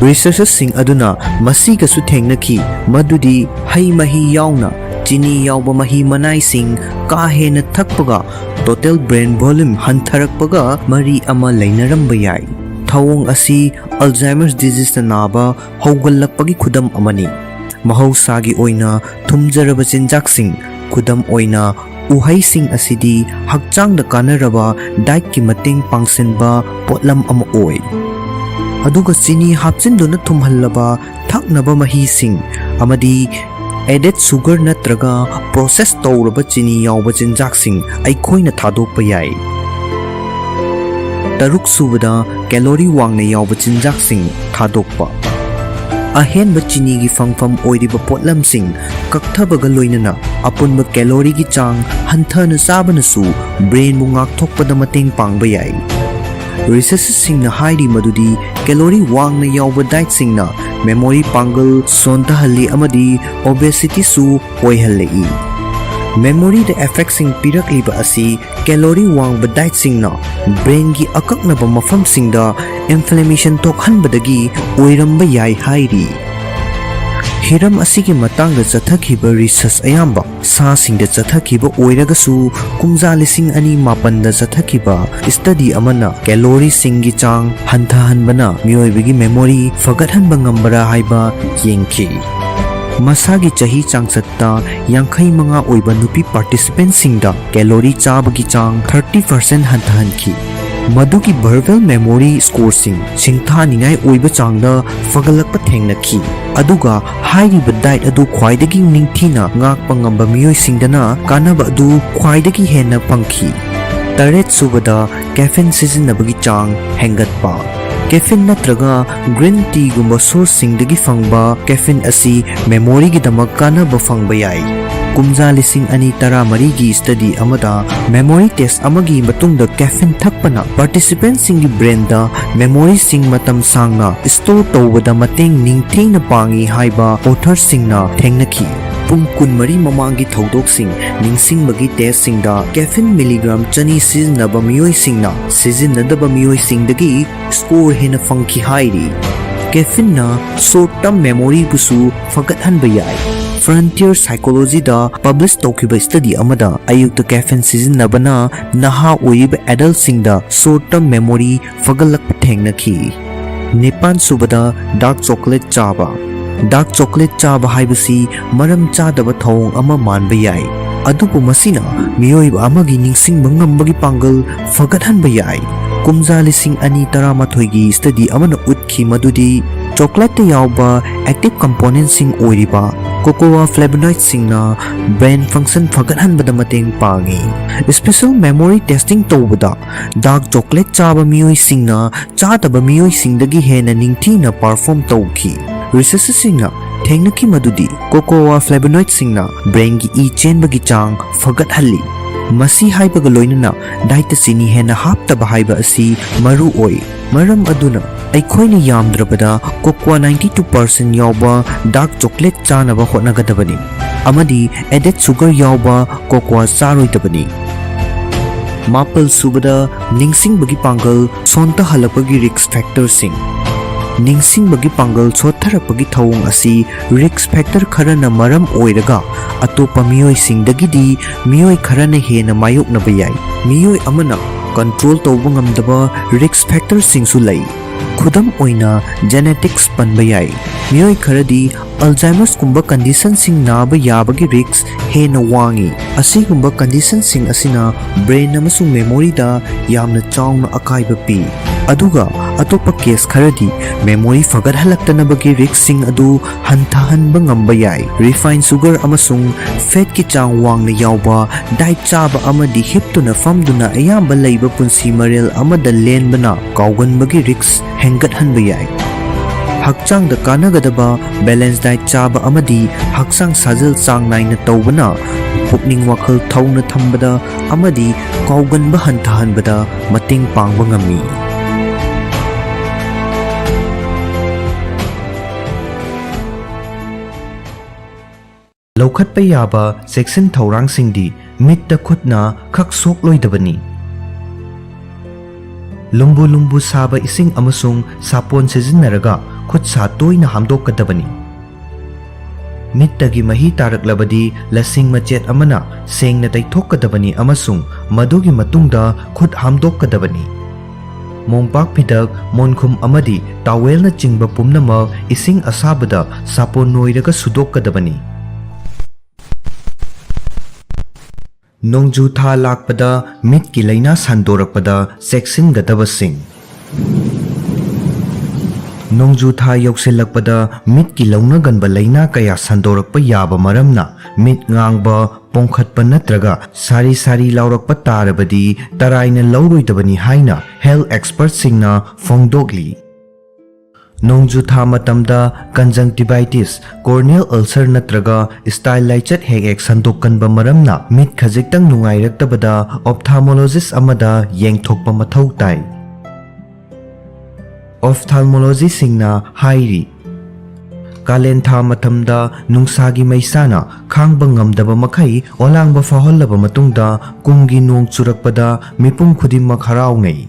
Researchꯁꯤꯡ ꯑꯗꯨꯅ ꯃꯁꯤꯒꯁꯨ ꯊꯦꯡꯅꯈꯤ ꯃꯗꯨꯗꯤ ꯍꯩ ꯃꯍꯤ ꯌꯥꯎꯅ ꯆꯤꯅꯤ ꯌꯥꯎꯕ ꯃꯍꯤ ꯃꯅꯥꯏꯁꯤꯡ ꯀꯥ ꯍꯦꯟꯅ ꯊꯛꯄꯒ total brain volume ꯍꯟꯊꯔꯛꯄꯒ ꯃꯔꯤ ꯑꯃ ꯂꯩꯅꯔꯝꯕ ꯌꯥꯏ꯫ ꯊꯧꯑꯣꯡ ꯑꯁꯤ Alzheimer's diseaseꯅ ꯅꯥꯕ ꯍꯧꯒꯠꯂꯛꯄꯒꯤ ꯈꯨꯗꯝ ꯑꯃꯅꯤ꯫ ꯃꯍꯧꯁꯥꯒꯤ ꯑꯣꯏꯅ ꯊꯨꯝꯖꯔꯕ ꯆꯤꯟꯖꯥꯛꯁꯤꯡ, ꯈꯨꯗꯝ ꯑꯣꯏꯅ ꯎꯍꯩꯁꯤꯡ ꯑꯁꯤꯗꯤ ꯍꯛꯆꯥꯡꯗ ꯀꯥꯟꯅꯔꯕ dietꯀꯤ ꯃꯇꯦꯡ ꯄꯥꯡꯁꯤꯟꯕ ꯄꯣꯠꯂꯝ ꯑꯃ ꯑꯣꯏ꯫ ꯑꯗꯨꯒ ꯆꯤꯅꯤ ꯍꯥꯞꯆꯤꯟꯗꯨꯅ ꯊꯨꯝꯍꯜꯂꯕ ꯊꯛꯅꯕ ꯃꯍꯤꯁꯤꯡ ꯑꯃꯗꯤ added sugar ꯅꯠꯇ꯭ꯔꯒ process ꯇꯧꯔꯕ ꯆꯤꯅꯤ ꯌꯥꯎꯕ ꯆꯤꯟꯖꯥꯛꯁꯤꯡ ꯑꯩꯈꯣꯏꯅ ꯊꯥꯗꯣꯛꯄ ꯌꯥꯏ꯫ ꯇꯔꯨꯛꯁꯨꯕꯗ, calorie ꯋꯥꯡꯅ ꯌꯥꯎꯕ ꯆꯤꯟꯖꯥꯛꯁꯤꯡ ꯊꯥꯗꯣꯛꯄ꯫ ꯑꯍꯦꯟꯕ ꯆꯤꯅꯤꯒꯤ ꯐꯪꯐꯝ ꯑꯣꯏꯔꯤꯕ ꯄꯣꯠꯂꯝꯁꯤꯡ ꯀꯛꯊꯕꯒ ꯂꯣꯏꯅꯅ ꯑꯄꯨꯟꯕ calorieꯒꯤ ꯆꯥꯡ ꯍꯟꯊꯅ ꯆꯥꯕꯅꯁꯨ brainꯕꯨ ꯉꯥꯛꯊꯣꯛꯄꯗ ꯃꯇꯦꯡ ꯄꯥꯡꯕ ꯌꯥꯏ꯫ Researchꯁꯤꯡꯅ ꯍꯥꯏꯔꯤ ꯃꯗꯨꯗꯤ calorie ꯋꯥꯡꯅ ꯌꯥꯎꯕ dietꯁꯤꯡꯅ memory ꯄꯥꯡꯒꯜ ꯁꯣꯟꯊꯍꯜꯂꯤ ꯑꯃꯗꯤ obesityꯁꯨ ꯑꯣꯏꯍꯜꯂꯛꯏ꯫ Memoryꯗ effectꯁꯤꯡ ꯄꯤꯔꯛꯂꯤꯕ ꯑꯁꯤ calorie ꯋꯥꯡꯕ dietꯁꯤꯡꯅ brainꯒꯤ ꯑꯀꯛꯅꯕ ꯃꯐꯝꯁꯤꯡꯗ inflammation ꯊꯣꯛꯍꯟꯕꯗꯒꯤ ꯑꯣꯏꯔꯝꯕ ꯌꯥꯏ ꯍꯥꯏꯔꯤ꯫ ꯍꯤꯔꯝ ꯑꯁꯤꯒꯤ ꯃꯇꯥꯡꯗ ꯆꯠꯊꯈꯤꯕ research ꯑꯌꯥꯝꯕ ꯁꯥꯁꯤꯡꯗ ꯆꯠꯊꯈꯤꯕ ꯑꯣꯏꯔꯒꯁꯨ, ꯀꯨꯝꯖꯥ ꯂꯤꯁꯤꯡ ꯑꯅꯤ ꯃꯥꯄꯟꯗ ꯆꯠꯊꯈꯤꯕ study ꯑꯃꯅ calorieꯁꯤꯡꯒꯤ ꯆꯥꯡ ꯍꯟꯊꯍꯟꯕꯅ ꯃꯤꯑꯣꯏꯕꯒꯤ memory ꯐꯒꯠꯍꯟꯕ ꯉꯝꯕ꯭ꯔꯥ ꯍꯥꯏꯕ ꯌꯦꯡꯈꯤ꯫ ꯃꯁꯥꯒꯤ ꯆꯍꯤ ꯆꯥꯡꯆꯠꯇ ꯌꯥꯡꯈꯩ ꯃꯉꯥ ꯑꯣꯏꯕ ꯅꯨꯄꯤ participantꯁꯤꯡꯗ calorie ꯆꯥꯕꯒꯤ ꯆꯥꯡ thirty percent ꯍꯟꯊꯍꯟꯈꯤ꯫ ꯃꯗꯨꯒꯤ verbal memory scoreꯁꯤꯡ ꯁꯤꯡꯊꯥꯅꯤꯡꯉꯥꯏ ꯑꯣꯏꯕ ꯆꯥꯡꯗ ꯐꯒꯠꯂꯛꯄ ꯊꯦꯡꯅꯈꯤ꯫ ꯑꯗꯨꯒ ꯍꯥꯏꯔꯤꯕ diet ꯑꯗꯨ ꯈ꯭ꯋꯥꯏꯗꯒꯤ ꯅꯤꯡꯊꯤꯅ ꯉꯥꯛꯄ ꯉꯝꯕ ꯃꯤꯑꯣꯏꯁꯤꯡꯗꯅ ꯀꯥꯟꯅꯕ ꯑꯗꯨ ꯈ꯭ꯋꯥꯏꯗꯒꯤ ꯍꯦꯟꯅ ꯐꯪꯈꯤ꯫ ꯇꯔꯦꯠ ꯁꯨꯕꯗ, caffeine ꯁꯤꯖꯤꯟꯅꯕꯒꯤ ꯆꯥꯡ ꯍꯦꯟꯒꯠꯄ꯫ Caffeine ꯅꯠꯇ꯭ꯔꯒ green teaꯒꯨꯝꯕ sourceꯁꯤꯡꯗꯒꯤ ꯐꯪꯕ caffeine ꯑꯁꯤ memoryꯒꯤꯗꯃꯛ ꯀꯥꯟꯅꯕ ꯐꯪꯕ ꯌꯥꯏ꯫ ꯀꯨꯝꯖꯥ ꯂꯤꯁꯤꯡ ꯑꯅꯤ ꯇꯔꯥꯃꯔꯤꯒꯤ study ꯑꯃꯗ memory test ꯑꯃꯒꯤ ꯃꯇꯨꯡꯗ caffeine ꯊꯛꯄꯅ participantꯁꯤꯡꯒꯤ brainꯗ memoryꯁꯤꯡ ꯃꯇꯝ ꯁꯥꯡꯅ store ꯇꯧꯕꯗ ꯃꯇꯦꯡ ꯅꯤꯡꯊꯤꯅ ꯄꯥꯡꯏ ꯍꯥꯏꯕ authorꯁꯤꯡꯅ ꯊꯦꯡꯅꯈꯤ꯫ ꯄꯨꯡ ꯀꯨꯟꯃꯔꯤ ꯃꯃꯥꯡꯒꯤ ꯊꯧꯗꯣꯛꯁꯤꯡ ꯅꯤꯡꯁꯤꯡꯕꯒꯤ testꯁꯤꯡꯗ caffeine milligram ꯆꯅꯤ ꯁꯤꯖꯤꯟꯅꯕ ꯃꯤꯑꯣꯏꯁꯤꯡꯅ ꯁꯤꯖꯤꯟꯅꯗꯕ ꯃꯤꯑꯣꯏꯁꯤꯡꯗꯒꯤ score ꯍꯦꯟꯅ ꯐꯪꯈꯤ ꯍꯥꯏꯔꯤ꯫ Caffeineꯅ short term memoryꯕꯨꯁꯨ ꯐꯒꯠꯍꯟꯕ ꯌꯥꯏ꯫ Frontier Psychologyꯗ publish ꯇꯧꯈꯤꯕ study ꯑꯃꯗ ꯑꯌꯨꯛꯇ caffeine ꯁꯤꯖꯤꯟꯅꯕꯅ ꯅꯍꯥ ꯑꯣꯏꯔꯤꯕ adultꯁꯤꯡꯗ short term memory ꯐꯒꯠꯂꯛꯄ ꯊꯦꯡꯅꯈꯤ꯫ ꯅꯤꯄꯥꯟ ꯁꯨꯕꯗ, dark chocolate ꯆꯥꯕ꯫ Dark chocolate ꯆꯥꯕ ꯍꯥꯏꯕꯁꯤ ꯃꯔꯝ ꯆꯥꯗꯕ ꯊꯧꯑꯣꯡ ꯑꯃ ꯃꯥꯟꯕ ꯌꯥꯏ, ꯑꯗꯨꯕꯨ ꯃꯁꯤꯅ ꯃꯤꯑꯣꯏꯕ ꯑꯃꯒꯤ ꯅꯤꯡꯁꯤꯡꯕ ꯉꯝꯕꯒꯤ ꯄꯥꯡꯒꯜ ꯐꯒꯠꯍꯟꯕ ꯌꯥꯏ꯫ ꯀꯨꯝꯖꯥ ꯂꯤꯁꯤꯡ ꯑꯅꯤ ꯇꯔꯥꯃꯥꯊꯣꯏꯒꯤ study ꯑꯃꯅ ꯎꯠꯈꯤ ꯃꯗꯨꯗꯤ chocolateꯇ ꯌꯥꯎꯕ active componentꯁꯤꯡ ꯑꯣꯏꯔꯤꯕ cocoa flavonoidꯁꯤꯡꯅ brain function ꯐꯒꯠꯍꯟꯕꯗ ꯃꯇꯦꯡ ꯄꯥꯡꯏ꯫ Special memory testing ꯇꯧꯕꯗ dark chocolate ꯆꯥꯕ ꯃꯤꯑꯣꯏꯁꯤꯡꯅ ꯆꯥꯗꯕ ꯃꯤꯑꯣꯏꯁꯤꯡꯗꯒꯤ ꯍꯦꯟꯅ ꯅꯤꯡꯊꯤꯅ perform ꯇꯧꯈꯤ꯫ Researchꯁꯤꯡꯅ ꯊꯦꯡꯅꯈꯤ ꯃꯗꯨꯗꯤ cocoa flavonoidꯁꯤꯡꯅ brainꯒꯤ ꯏ ꯆꯦꯟꯕꯒꯤ ꯆꯥꯡ ꯐꯒꯠꯍꯜꯂꯤ꯫ ꯃꯁꯤ ꯍꯥꯏꯕꯒ ꯂꯣꯏꯅꯅ dietꯇ ꯆꯤꯅꯤ ꯍꯦꯟꯅ ꯍꯥꯞꯇꯕ ꯍꯥꯏꯕ ꯑꯁꯤ ꯃꯔꯨ ꯑꯣꯏ꯫ ꯃꯔꯝ ꯑꯗꯨꯅ ꯑꯩꯈꯣꯏꯅ ꯌꯥꯝꯗ꯭ꯔꯕꯗ cocoa ninety two percent ꯌꯥꯎꯕ dark chocolate ꯆꯥꯅꯕ ꯍꯣꯠꯅꯒꯗꯕꯅꯤ꯫ ꯑꯃꯗꯤ added sugar ꯌꯥꯎꯕ cocoa ꯆꯥꯔꯣꯏꯗꯕꯅꯤ꯫ ꯃꯥꯄꯜ ꯁꯨꯕꯗ, ꯅꯤꯡꯁꯤꯡꯕꯒꯤ ꯄꯥꯡꯒꯜ ꯁꯣꯟꯊꯍꯜꯂꯛꯄꯒꯤ risk factorꯁꯤꯡ꯫ ꯅꯤꯡꯁꯤꯡꯕꯒꯤ ꯄꯥꯡꯒꯜ ꯁꯣꯠꯊꯔꯛꯄꯒꯤ ꯊꯧꯑꯣꯡ ꯑꯁꯤ risk factor ꯈꯔꯅ ꯃꯔꯝ ꯑꯣꯏꯔꯒ ꯑꯇꯣꯞꯄ ꯃꯤꯑꯣꯏꯁꯤꯡꯗꯒꯤꯗꯤ ꯃꯤꯑꯣꯏ ꯈꯔꯅ ꯍꯦꯟꯅ ꯃꯥꯌꯣꯛꯅꯕ ꯌꯥꯏ꯫ ꯃꯤꯑꯣꯏ ꯑꯃꯅ control ꯇꯧꯕ ꯉꯝꯗꯕ risk factorꯁꯤꯡꯁꯨ ꯂꯩ꯫ ꯈꯨꯗꯝ ꯑꯣꯏꯅ, genetics ꯄꯟꯕ ꯌꯥꯏ꯫ ꯃꯤꯑꯣꯏ ꯈꯔꯗꯤ Alzheimerꯁꯀꯨꯝꯕ conditionꯁꯤꯡ ꯅꯥꯕ ꯌꯥꯕꯒꯤ risk ꯍꯦꯟꯅ ꯋꯥꯡꯏ꯫ ꯑꯁꯤꯒꯨꯝꯕ conditionꯁꯤꯡ ꯑꯁꯤꯅ brain ꯑꯃꯁꯨꯡ memoryꯗ ꯌꯥꯝꯅ ꯆꯥꯎꯅ ꯑꯀꯥꯏꯕ ꯄꯤ꯫ ꯑꯗꯨꯒ ꯑꯇꯣꯞꯄ case ꯈꯔꯗꯤ memory ꯐꯒꯠꯍꯜꯂꯛꯇꯅꯕꯒꯤ riskꯁꯤꯡ ꯑꯗꯨ ꯍꯟꯊꯍꯟꯕ ꯉꯝꯕ ꯌꯥꯏ꯫ Refined sugar ꯑꯃꯁꯨꯡ fatꯀꯤ ꯆꯥꯡ ꯋꯥꯡꯅ ꯌꯥꯎꯕ diet ꯆꯥꯕ ꯑꯃꯗꯤ ꯍꯤꯞꯇꯨꯅ ꯐꯝꯗꯨꯅ ꯑꯌꯥꯝꯕ ꯂꯩꯕ ꯄꯨꯟꯁꯤ ꯃꯔꯦꯜ ꯑꯃꯗ ꯂꯦꯟꯕꯅ ꯀꯥꯎꯒꯟꯕꯒꯤ risk ꯍꯦꯟꯒꯠꯍꯟꯕ ꯌꯥꯏ꯫ ꯍꯛꯆꯥꯡꯗ ꯀꯥꯟꯅꯒꯗꯕ balance diet ꯆꯥꯕ ꯑꯃꯗꯤ ꯍꯛꯆꯥꯡ ꯁꯥꯖꯦꯜ ꯆꯥꯡ ꯅꯥꯏꯅ ꯇꯧꯕꯅ ꯄꯨꯛꯅꯤꯡ ꯋꯥꯈꯜ ꯊꯧꯅ ꯊꯝꯕꯗ ꯑꯃꯗꯤ ꯀꯥꯎꯒꯟꯕ ꯍꯟꯊꯍꯟꯕꯗ ꯃꯇꯦꯡ ꯄꯥꯡꯕ ꯉꯝꯃꯤ꯫ ꯂꯧꯈꯠꯄ ꯌꯥꯕ ꯆꯦꯛꯁꯤꯟ ꯊꯧꯔꯥꯡꯁꯤꯡꯗꯤ: ꯃꯤꯠꯇ ꯈꯨꯠꯅ ꯈꯛ ꯁꯣꯛꯂꯣꯏꯗꯕꯅꯤ꯫ ꯂꯨꯝꯕꯨ ꯂꯨꯝꯕꯨ ꯁꯥꯕ ꯏꯁꯤꯡ ꯑꯃꯁꯨꯡ ꯁꯥꯄꯣꯟ ꯁꯤꯖꯤꯟꯅꯔꯒ ꯈꯨꯠ ꯁꯥ ꯇꯣꯏꯅ ꯍꯥꯝꯗꯣꯛꯀꯗꯕꯅꯤ꯫ ꯃꯤꯠꯇꯒꯤ ꯃꯍꯤ ꯇꯥꯔꯛꯂꯕꯗꯤ ꯂꯁꯤꯡ ꯃꯆꯦꯠ ꯑꯃꯅ ꯁꯦꯡꯅ ꯇꯩꯊꯣꯛꯀꯗꯕꯅꯤ ꯑꯃꯁꯨꯡ ꯃꯗꯨꯒꯤ ꯃꯇꯨꯡꯗ ꯈꯨꯠ ꯍꯥꯝꯗꯣꯛꯀꯗꯕꯅꯤ꯫ ꯃꯣꯝꯄꯥꯛ ꯐꯤꯗꯛ, ꯃꯣꯟꯈꯨꯝ ꯑꯃꯗꯤ towelꯅꯆꯤꯡꯕ ꯄꯨꯝꯅꯃꯛ ꯏꯁꯤꯡ ꯑꯁꯥꯕꯗ ꯁꯥꯄꯣꯟ ꯅꯣꯏꯔꯒ ꯁꯨꯗꯣꯛꯀꯗꯕꯅꯤ꯫ ꯅꯣꯡꯖꯨ ꯊꯥ ꯂꯥꯛꯄꯗ ꯃꯤꯠꯀꯤ ꯂꯥꯏꯅꯥ ꯁꯟꯗꯣꯔꯛꯄꯗ ꯆꯦꯛꯁꯤꯟꯒꯗꯕꯁꯤꯡ꯫ ꯅꯣꯡꯖꯨ ꯊꯥ ꯌꯧꯁꯤꯜꯂꯛꯄꯗ ꯃꯤꯠꯀꯤ ꯂꯧꯅꯒꯟꯕ ꯂꯥꯏꯅꯥ ꯀꯌꯥ ꯁꯟꯗꯣꯔꯛꯄ ꯌꯥꯕ ꯃꯔꯝꯅ, ꯃꯤꯠ ꯉꯥꯡꯕ, ꯄꯣꯡꯈꯠꯄ ꯅꯠꯇ꯭ꯔꯒ ꯁꯥꯔꯤ ꯁꯥꯔꯤ ꯂꯥꯎꯔꯛꯄ ꯇꯥꯔꯕꯗꯤ ꯇꯔꯥꯏꯅ ꯂꯧꯔꯣꯏꯗꯕꯅꯤ ꯍꯥꯏꯅ health expertꯁꯤꯡꯅ ꯐꯣꯡꯗꯣꯛꯂꯤ꯫ ꯅꯣꯡꯖꯨ ꯊꯥ ꯃꯇꯝꯗ conjunctivitis, corneal ulcer ꯅꯠꯇ꯭ꯔꯒ style ꯂꯥꯏꯆꯠ ꯍꯦꯛ ꯍꯦꯛ ꯁꯟꯗꯣꯛꯀꯟꯕ ꯃꯔꯝꯅ ꯃꯤꯠ ꯈꯖꯤꯛꯇꯪ ꯅꯨꯡꯉꯥꯏꯔꯛꯇꯕꯗ ophthalmologist ꯑꯃꯗ ꯌꯦꯡꯊꯣꯛꯄ ꯃꯊꯧ ꯇꯥꯏ꯫ Ophthalmologistꯁꯤꯡꯅ ꯍꯥꯏꯔꯤ, ꯀꯥꯂꯦꯟ ꯊꯥ ꯃꯇꯝꯗ ꯅꯨꯡꯁꯥꯒꯤ ꯃꯩꯁꯥꯅ ꯈꯥꯡꯕ ꯉꯝꯗꯕ ꯃꯈꯩ ꯑꯣꯂꯥꯡꯕ ꯐꯥꯎꯍꯜꯂꯕ ꯃꯇꯨꯡꯗ, ꯀꯨꯝꯒꯤ ꯅꯣꯡ ꯆꯨꯔꯛꯄꯗ ꯃꯤꯄꯨꯝ ꯈꯨꯗꯤꯡꯃꯛ ꯍꯔꯥꯎꯅꯩ꯫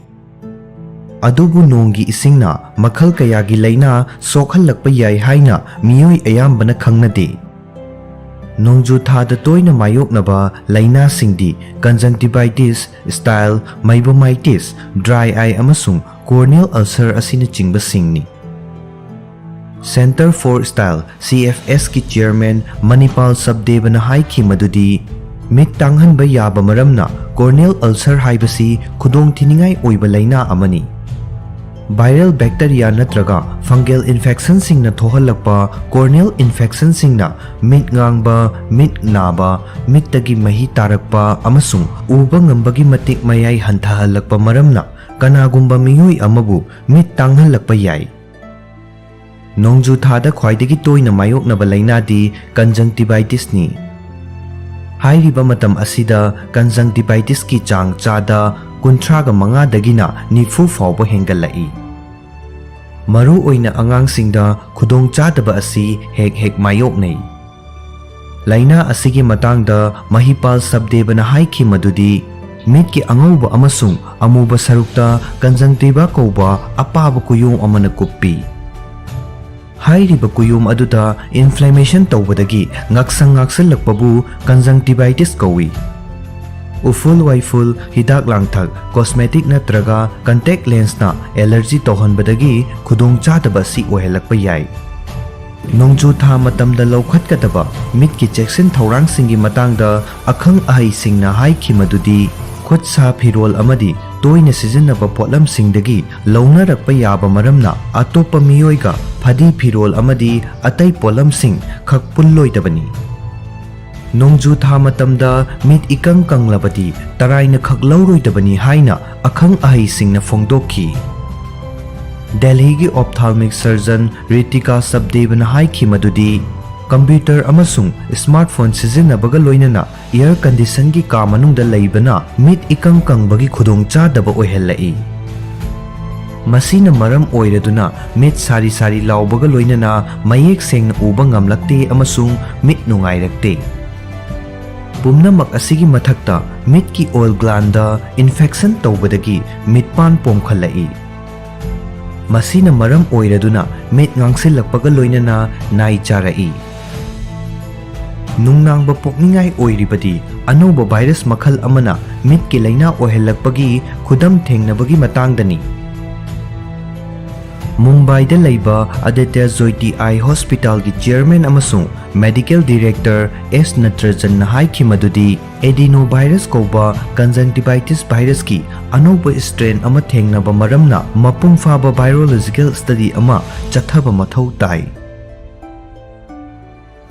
ꯑꯗꯨꯕꯨ ꯅꯣꯡꯒꯤ ꯏꯁꯤꯡꯅ ꯃꯈꯜ ꯀꯌꯥꯒꯤ ꯂꯥꯏꯅꯥ ꯁꯣꯛꯍꯜꯂꯛꯄ ꯌꯥꯏ ꯍꯥꯏꯅ ꯃꯤꯑꯣꯏ ꯑꯌꯥꯝꯕꯅ ꯈꯪꯅꯗꯦ꯫ ꯅꯣꯡꯖꯨ ꯊꯥꯗ ꯇꯣꯏꯅ ꯃꯥꯌꯣꯛꯅꯕ ꯂꯥꯏꯅꯥꯁꯤꯡꯗꯤ conjunctivitis, style, meibomitis, dry eye ꯑꯃꯁꯨꯡ corneal ulcer ꯑꯁꯤꯅꯆꯤꯡꯕꯁꯤꯡꯅꯤ꯫ Centre for Style, C F S ꯀꯤ chairman ꯃꯅꯤꯄꯥꯜ ꯁꯕꯗꯦꯕꯅ ꯍꯥꯏꯈꯤ ꯃꯗꯨꯗꯤ, ꯃꯤꯠ ꯇꯥꯡꯍꯟꯕ ꯌꯥꯕ ꯃꯔꯝꯅ corneal ulcer ꯍꯥꯏꯕꯁꯤ ꯈꯨꯗꯣꯡꯊꯤꯅꯤꯡꯉꯥꯏ ꯑꯣꯏꯕ ꯂꯥꯏꯅꯥ ꯑꯃꯅꯤ꯫ Viral bacteria ꯅꯠꯇ꯭ꯔꯒ fungal infectionꯁꯤꯡꯅ ꯊꯣꯛꯍꯜꯂꯛꯄ corneal infectionꯁꯤꯡꯅ ꯃꯤꯠ ꯉꯥꯡꯕ, ꯃꯤꯠ ꯅꯥꯕ, ꯃꯤꯠꯇꯒꯤ ꯃꯍꯤ ꯇꯥꯔꯛꯄ ꯑꯃꯁꯨꯡ ꯎꯕ ꯉꯝꯕꯒꯤ ꯃꯇꯤꯛ ꯃꯌꯥꯏ ꯍꯟꯊꯍꯜꯂꯛꯄ ꯃꯔꯝꯅ ꯀꯅꯥꯒꯨꯝꯕ ꯃꯤꯑꯣꯏ ꯑꯃꯕꯨ ꯃꯤꯠ ꯇꯥꯡꯍꯜꯂꯛꯄ ꯌꯥꯏ꯫ ꯅꯣꯡꯖꯨ ꯊꯥꯗ ꯈ꯭ꯋꯥꯏꯗꯒꯤ ꯇꯣꯏꯅ ꯃꯥꯌꯣꯛꯅꯕ ꯂꯥꯏꯅꯥꯗꯤ conjunctivitisꯅꯤ꯫ ꯍꯥꯏꯔꯤꯕ ꯃꯇꯝ ꯑꯁꯤꯗ conjunctivitisꯀꯤ ꯆꯥꯡ ꯆꯥꯗ ꯀꯨꯟꯊ꯭ꯔꯥꯒ ꯃꯉꯥꯗꯒꯤꯅ ꯅꯤꯐꯨ ꯐꯥꯎꯕ ꯍꯦꯟꯒꯠꯂꯛꯏ꯫ ꯃꯔꯨꯑꯣꯏꯅ ꯑꯉꯥꯡꯁꯤꯡꯗ ꯈꯨꯗꯣꯡꯆꯥꯗꯕ ꯑꯁꯤ ꯍꯦꯛ ꯍꯦꯛ ꯃꯥꯌꯣꯛꯅꯩ꯫ ꯂꯥꯏꯅꯥ ꯑꯁꯤꯒꯤ ꯃꯇꯥꯡꯗ ꯃꯍꯤꯄꯥꯜ ꯁꯕꯗꯦꯕꯅ ꯍꯥꯏꯈꯤ ꯃꯗꯨꯗꯤ, ꯃꯤꯠꯀꯤ ꯑꯉꯧꯕ ꯑꯃꯁꯨꯡ ꯑꯃꯨꯕ ꯁꯔꯨꯛꯇ conjunctiva ꯀꯧꯕ ꯑꯄꯥꯕ ꯀꯨꯌꯣꯝ ꯑꯃꯅ ꯀꯨꯞꯄꯤ꯫ ꯍꯥꯏꯔꯤꯕ ꯀꯨꯌꯣꯝ ꯑꯗꯨꯗ inflammation ꯇꯧꯕꯗꯒꯤ ꯉꯥꯛꯁꯪ ꯉꯥꯛꯁꯜꯂꯛꯄꯕꯨ conjunctivitis ꯀꯧꯏ꯫ ꯎꯐꯨꯜ ꯋꯥꯏꯐꯨꯜ, ꯍꯤꯗꯥꯛ ꯂꯥꯡꯊꯛ, cosmetic ꯅꯠꯇ꯭ꯔꯒ contact lenseꯅ allergy ꯇꯧꯍꯟꯕꯗꯒꯤ ꯈꯨꯗꯣꯡꯆꯥꯗꯕ ꯑꯁꯤ ꯑꯣꯏꯍꯜꯂꯛꯄ ꯌꯥꯏ꯫ ꯅꯣꯡꯖꯨ ꯊꯥ ꯃꯇꯝꯗ ꯂꯧꯈꯠꯀꯗꯕ ꯃꯤꯠꯀꯤ ꯆꯦꯛꯁꯤꯟ ꯊꯧꯔꯥꯡꯁꯤꯡꯒꯤ ꯃꯇꯥꯡꯗ ꯑꯈꯪ ꯑꯍꯩꯁꯤꯡꯅ ꯍꯥꯏꯈꯤ ꯃꯗꯨꯗꯤ, ꯈꯨꯠ ꯁꯥ ꯐꯤꯔꯣꯜ ꯑꯃꯗꯤ ꯇꯣꯏꯅ ꯁꯤꯖꯤꯟꯅꯕ ꯄꯣꯠꯂꯝꯁꯤꯡꯗꯒꯤ ꯂꯧꯅꯔꯛꯄ ꯌꯥꯕ ꯃꯔꯝꯅ ꯑꯇꯣꯞꯄ ꯃꯤꯑꯣꯏꯒ ꯐꯗꯤ ꯐꯤꯔꯣꯜ ꯑꯃꯗꯤ ꯑꯇꯩ ꯄꯣꯠꯂꯝꯁꯤꯡ ꯈꯛ ꯄꯨꯜꯂꯣꯏꯗꯕꯅꯤ꯫ ꯅꯣꯡꯖꯨ ꯊꯥ ꯃꯇꯝꯗ ꯃꯤꯠ ꯏꯀꯪ ꯀꯪꯂꯕꯗꯤ ꯇꯔꯥꯏꯅ ꯈꯛ ꯂꯧꯔꯣꯏꯗꯕꯅꯤ ꯍꯥꯏꯅ ꯑꯈꯪ ꯑꯍꯩꯁꯤꯡꯅ ꯐꯣꯡꯗꯣꯛꯈꯤ꯫ ꯗꯦꯜꯍꯤꯒꯤ ophthalmic surgeon ꯔꯤꯇꯤꯀꯥ ꯁꯕꯗꯦꯕꯅ ꯍꯥꯏꯈꯤ ꯃꯗꯨꯗꯤ, computer ꯑꯃꯁꯨꯡ smartphone ꯁꯤꯖꯤꯟꯅꯕꯒ ꯂꯣꯏꯅꯅ air conditionꯒꯤ ꯀꯥ ꯃꯅꯨꯡꯗ ꯂꯩꯕꯅ ꯃꯤꯠ ꯏꯀꯪ ꯀꯪꯕꯒꯤ ꯈꯨꯗꯣꯡꯆꯥꯗꯕ ꯑꯣꯏꯍꯜꯂꯛꯏ꯫ ꯃꯁꯤꯅ ꯃꯔꯝ ꯑꯣꯏꯔꯗꯨꯅ ꯃꯤꯠ ꯁꯥꯔꯤ ꯁꯥꯔꯤ ꯂꯥꯎꯕꯒ ꯂꯣꯏꯅꯅ ꯃꯌꯦꯛ ꯁꯦꯡꯅ ꯎꯕ ꯉꯝꯂꯛꯇꯦ ꯑꯃꯁꯨꯡ ꯃꯤꯠ ꯅꯨꯡꯉꯥꯏꯔꯛꯇꯦ꯫ ꯄꯨꯝꯅꯃꯛ ꯑꯁꯤꯒꯤ ꯃꯊꯛꯇ, ꯃꯤꯠꯀꯤ ꯑꯣꯏꯜ ꯒ꯭ꯂꯥꯟꯗ ꯏꯟꯐꯦꯛꯁꯟ ꯇꯧꯕꯗꯒꯤ ꯃꯤꯠꯄꯥꯟ ꯄꯣꯝꯈꯠꯂꯛꯏ꯫ ꯃꯁꯤꯅ ꯃꯔꯝ ꯑꯣꯏꯔꯗꯨꯅ ꯃꯤꯠ ꯉꯥꯡꯁꯤꯜꯂꯛꯄꯒ ꯂꯣꯏꯅꯅ ꯅꯥꯏ ꯆꯥꯔꯛꯏ꯫ ꯅꯨꯡꯅꯥꯡꯕ ꯄꯣꯛꯅꯤꯡꯉꯥꯏ ꯑꯣꯏꯔꯤꯕꯗꯤ, ꯑꯅꯧꯕ ꯚꯥꯏꯔꯁ ꯃꯈꯜ ꯑꯃꯅ ꯃꯤꯠꯀꯤ ꯂꯥꯏꯅꯥ ꯑꯣꯏꯍꯜꯂꯛꯄꯒꯤ ꯈꯨꯗꯝ ꯊꯦꯡꯅꯕꯒꯤ ꯃꯇꯥꯡꯗꯅꯤ꯫ ꯃꯨꯝꯕꯥꯏꯗ ꯂꯩꯕ ꯑꯗꯤꯇ꯭ꯌ ꯖ꯭ꯌꯣꯇꯤ ꯑꯥꯏ ꯍꯣꯁꯄꯤꯇꯥꯜꯒꯤ ꯆꯤꯌꯔꯃꯦꯟ ꯑꯃꯁꯨꯡ ꯃꯦꯗꯤꯀꯦꯜ ꯗꯤꯔꯦꯛꯇꯔ ꯑꯦꯁ ꯅꯇ꯭ꯔꯖꯟꯅ ꯍꯥꯏꯈꯤ ꯃꯗꯨꯗꯤ, ꯑꯦꯗꯤꯅꯣꯚꯥꯏꯔꯁ ꯀꯧꯕ ꯀꯟꯖꯪꯇꯤꯚꯥꯏꯇꯤꯁ ꯚꯥꯏꯔꯁꯀꯤ ꯑꯅꯧꯕ ꯁ꯭ꯇ꯭ꯔꯦꯟ ꯑꯃ ꯊꯦꯡꯅꯕ ꯃꯔꯝꯅ ꯃꯄꯨꯡ ꯐꯥꯕ ꯕꯥꯏꯑꯣꯂꯣꯖꯤꯀꯦꯜ ꯁ꯭ꯇꯗꯤ ꯑꯃ ꯆꯠꯊꯕ ꯃꯊꯧ ꯇꯥꯏ꯫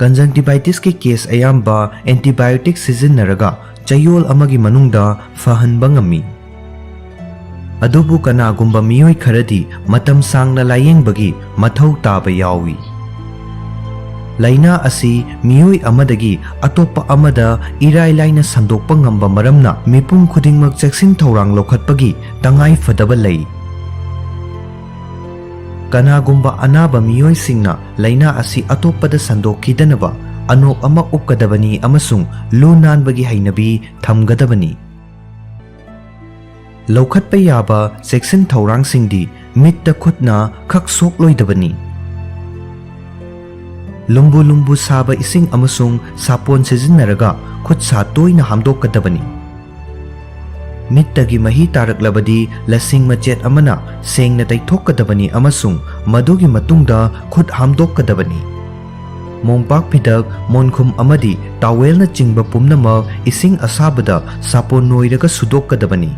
ꯀꯟꯖꯪꯇꯤꯚꯥꯏꯇꯤꯁꯀꯤ ꯀꯦꯁ ꯑꯌꯥꯝꯕ ꯑꯦꯟꯇꯤꯕꯥꯏꯑꯣꯇꯤꯛ ꯁꯤꯖꯤꯟꯅꯔꯒ ꯆꯌꯣꯜ ꯑꯃꯒꯤ ꯃꯅꯨꯡꯗ ꯐꯍꯟꯕ ꯉꯝꯃꯤ꯫ ꯑꯗꯨꯕꯨ ꯀꯅꯥꯒꯨꯝꯕ ꯃꯤꯑꯣꯏ ꯈꯔꯗꯤ ꯃꯇꯝ ꯁꯥꯡꯅ ꯂꯥꯌꯦꯡꯕꯒꯤ ꯃꯊꯧ ꯇꯥꯕ ꯌꯥꯎꯏ꯫ ꯂꯥꯏꯅꯥ ꯑꯁꯤ ꯃꯤꯑꯣꯏ ꯑꯃꯗꯒꯤ ꯑꯇꯣꯞꯄ ꯑꯃꯗ ꯏꯔꯥꯏ ꯂꯥꯏꯅ ꯁꯟꯗꯣꯛꯄ ꯉꯝꯕ ꯃꯔꯝꯅ ꯃꯤꯄꯨꯝ ꯈꯨꯗꯤꯡꯃꯛ ꯆꯦꯛꯁꯤꯟ ꯊꯧꯔꯥꯡ ꯂꯧꯈꯠꯄꯒꯤ ꯇꯉꯥꯏ ꯐꯗꯕ ꯂꯩ꯫ ꯀꯅꯥꯒꯨꯝꯕ ꯑꯅꯥꯕ ꯃꯤꯑꯣꯏꯁꯤꯡꯅ ꯂꯥꯏꯅꯥ ꯑꯁꯤ ꯑꯇꯣꯞꯄꯗ ꯁꯟꯗꯣꯛꯈꯤꯗꯅꯕ ꯑꯅꯣꯞ ꯑꯃ ꯎꯞꯀꯗꯕꯅꯤ ꯑꯃꯁꯨꯡ ꯂꯨ ꯅꯥꯟꯕꯒꯤ ꯍꯩꯅꯕꯤ ꯊꯝꯒꯗꯕꯅꯤ꯫ ꯂꯧꯈꯠꯄ ꯌꯥꯕ ꯆꯦꯛꯁꯤꯟ ꯊꯧꯔꯥꯡꯁꯤꯡꯗꯤ, ꯃꯤꯠꯇ ꯈꯨꯠꯅ ꯈꯛ ꯁꯣꯛꯂꯣꯏꯗꯕꯅꯤ꯫ ꯂꯨꯝꯕꯨ ꯂꯨꯝꯕꯨ ꯁꯥꯕ ꯏꯁꯤꯡ ꯑꯃꯁꯨꯡ ꯁꯥꯄꯣꯟ ꯁꯤꯖꯤꯟꯅꯔꯒ ꯈꯨꯠ ꯁꯥ ꯇꯣꯏꯅ ꯍꯥꯝꯗꯣꯛꯀꯗꯕꯅꯤ꯫ ꯃꯤꯠꯇꯒꯤ ꯃꯍꯤ ꯇꯥꯔꯛꯂꯕꯗꯤ ꯂꯁꯤꯡ ꯃꯆꯦꯠ ꯑꯃꯅ ꯁꯦꯡꯅ ꯇꯩꯊꯣꯛꯀꯗꯕꯅꯤ ꯑꯃꯁꯨꯡ ꯃꯗꯨꯒꯤ ꯃꯇꯨꯡꯗ ꯈꯨꯠ ꯍꯥꯝꯗꯣꯛꯀꯗꯕꯅꯤ꯫ ꯃꯣꯝꯄꯥꯛ ꯐꯤꯗꯛ, ꯃꯣꯟꯈꯨꯝ ꯑꯃꯗꯤ ꯇꯥꯋꯦꯜꯅꯆꯤꯡꯕ ꯄꯨꯝꯅꯃꯛ ꯏꯁꯤꯡ ꯑꯁꯥꯕꯗ ꯁꯥꯄꯣꯟ ꯅꯣꯏꯔꯒ ꯁꯨꯗꯣꯛꯀꯗꯕꯅꯤ꯫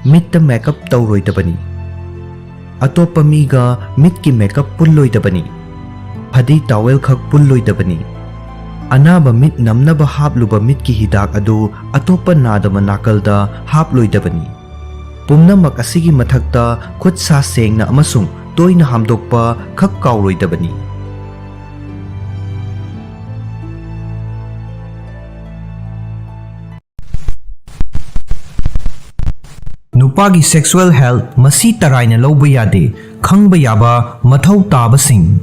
ꯃꯤꯠꯇ ꯃꯦꯀꯞ ꯇꯧꯔꯣꯏꯗꯕꯅꯤ꯫ ꯑꯇꯣꯞꯄ ꯃꯤꯒ ꯃꯤꯠꯀꯤ ꯃꯦꯀꯞ ꯄꯨꯜꯂꯣꯏꯗꯕꯅꯤ꯫ ꯐꯗꯤ ꯇꯥꯋꯦꯜ ꯈꯛ ꯄꯨꯜꯂꯣꯏꯗꯕꯅꯤ꯫ ꯑꯅꯥꯕ ꯃꯤꯠ ꯅꯝꯅꯕ ꯍꯥꯞꯂꯨꯕ ꯃꯤꯠꯀꯤ ꯍꯤꯗꯥꯛ ꯑꯗꯨ ꯑꯇꯣꯞꯄ ꯅꯥꯗꯕ ꯅꯥꯀꯜꯗ ꯍꯥꯞꯂꯣꯏꯗꯕꯅꯤ꯫ ꯄꯨꯝꯅꯃꯛ ꯑꯁꯤꯒꯤ ꯃꯊꯛꯇ, ꯈꯨꯠ ꯁꯥ ꯁꯦꯡꯅ ꯑꯃꯁꯨꯡ ꯇꯣꯏꯅ ꯍꯥꯝꯗꯣꯛꯄ ꯈꯛ ꯀꯥꯎꯔꯣꯏꯗꯕꯅꯤ꯫ ꯅꯨꯄꯥꯒꯤ sexual health ꯃꯁꯤ ꯇꯔꯥꯏꯅ ꯂꯧꯕ ꯌꯥꯗꯦ꯫ ꯈꯪꯕ ꯌꯥꯕ ꯃꯊꯧ ꯇꯥꯕꯁꯤꯡ꯫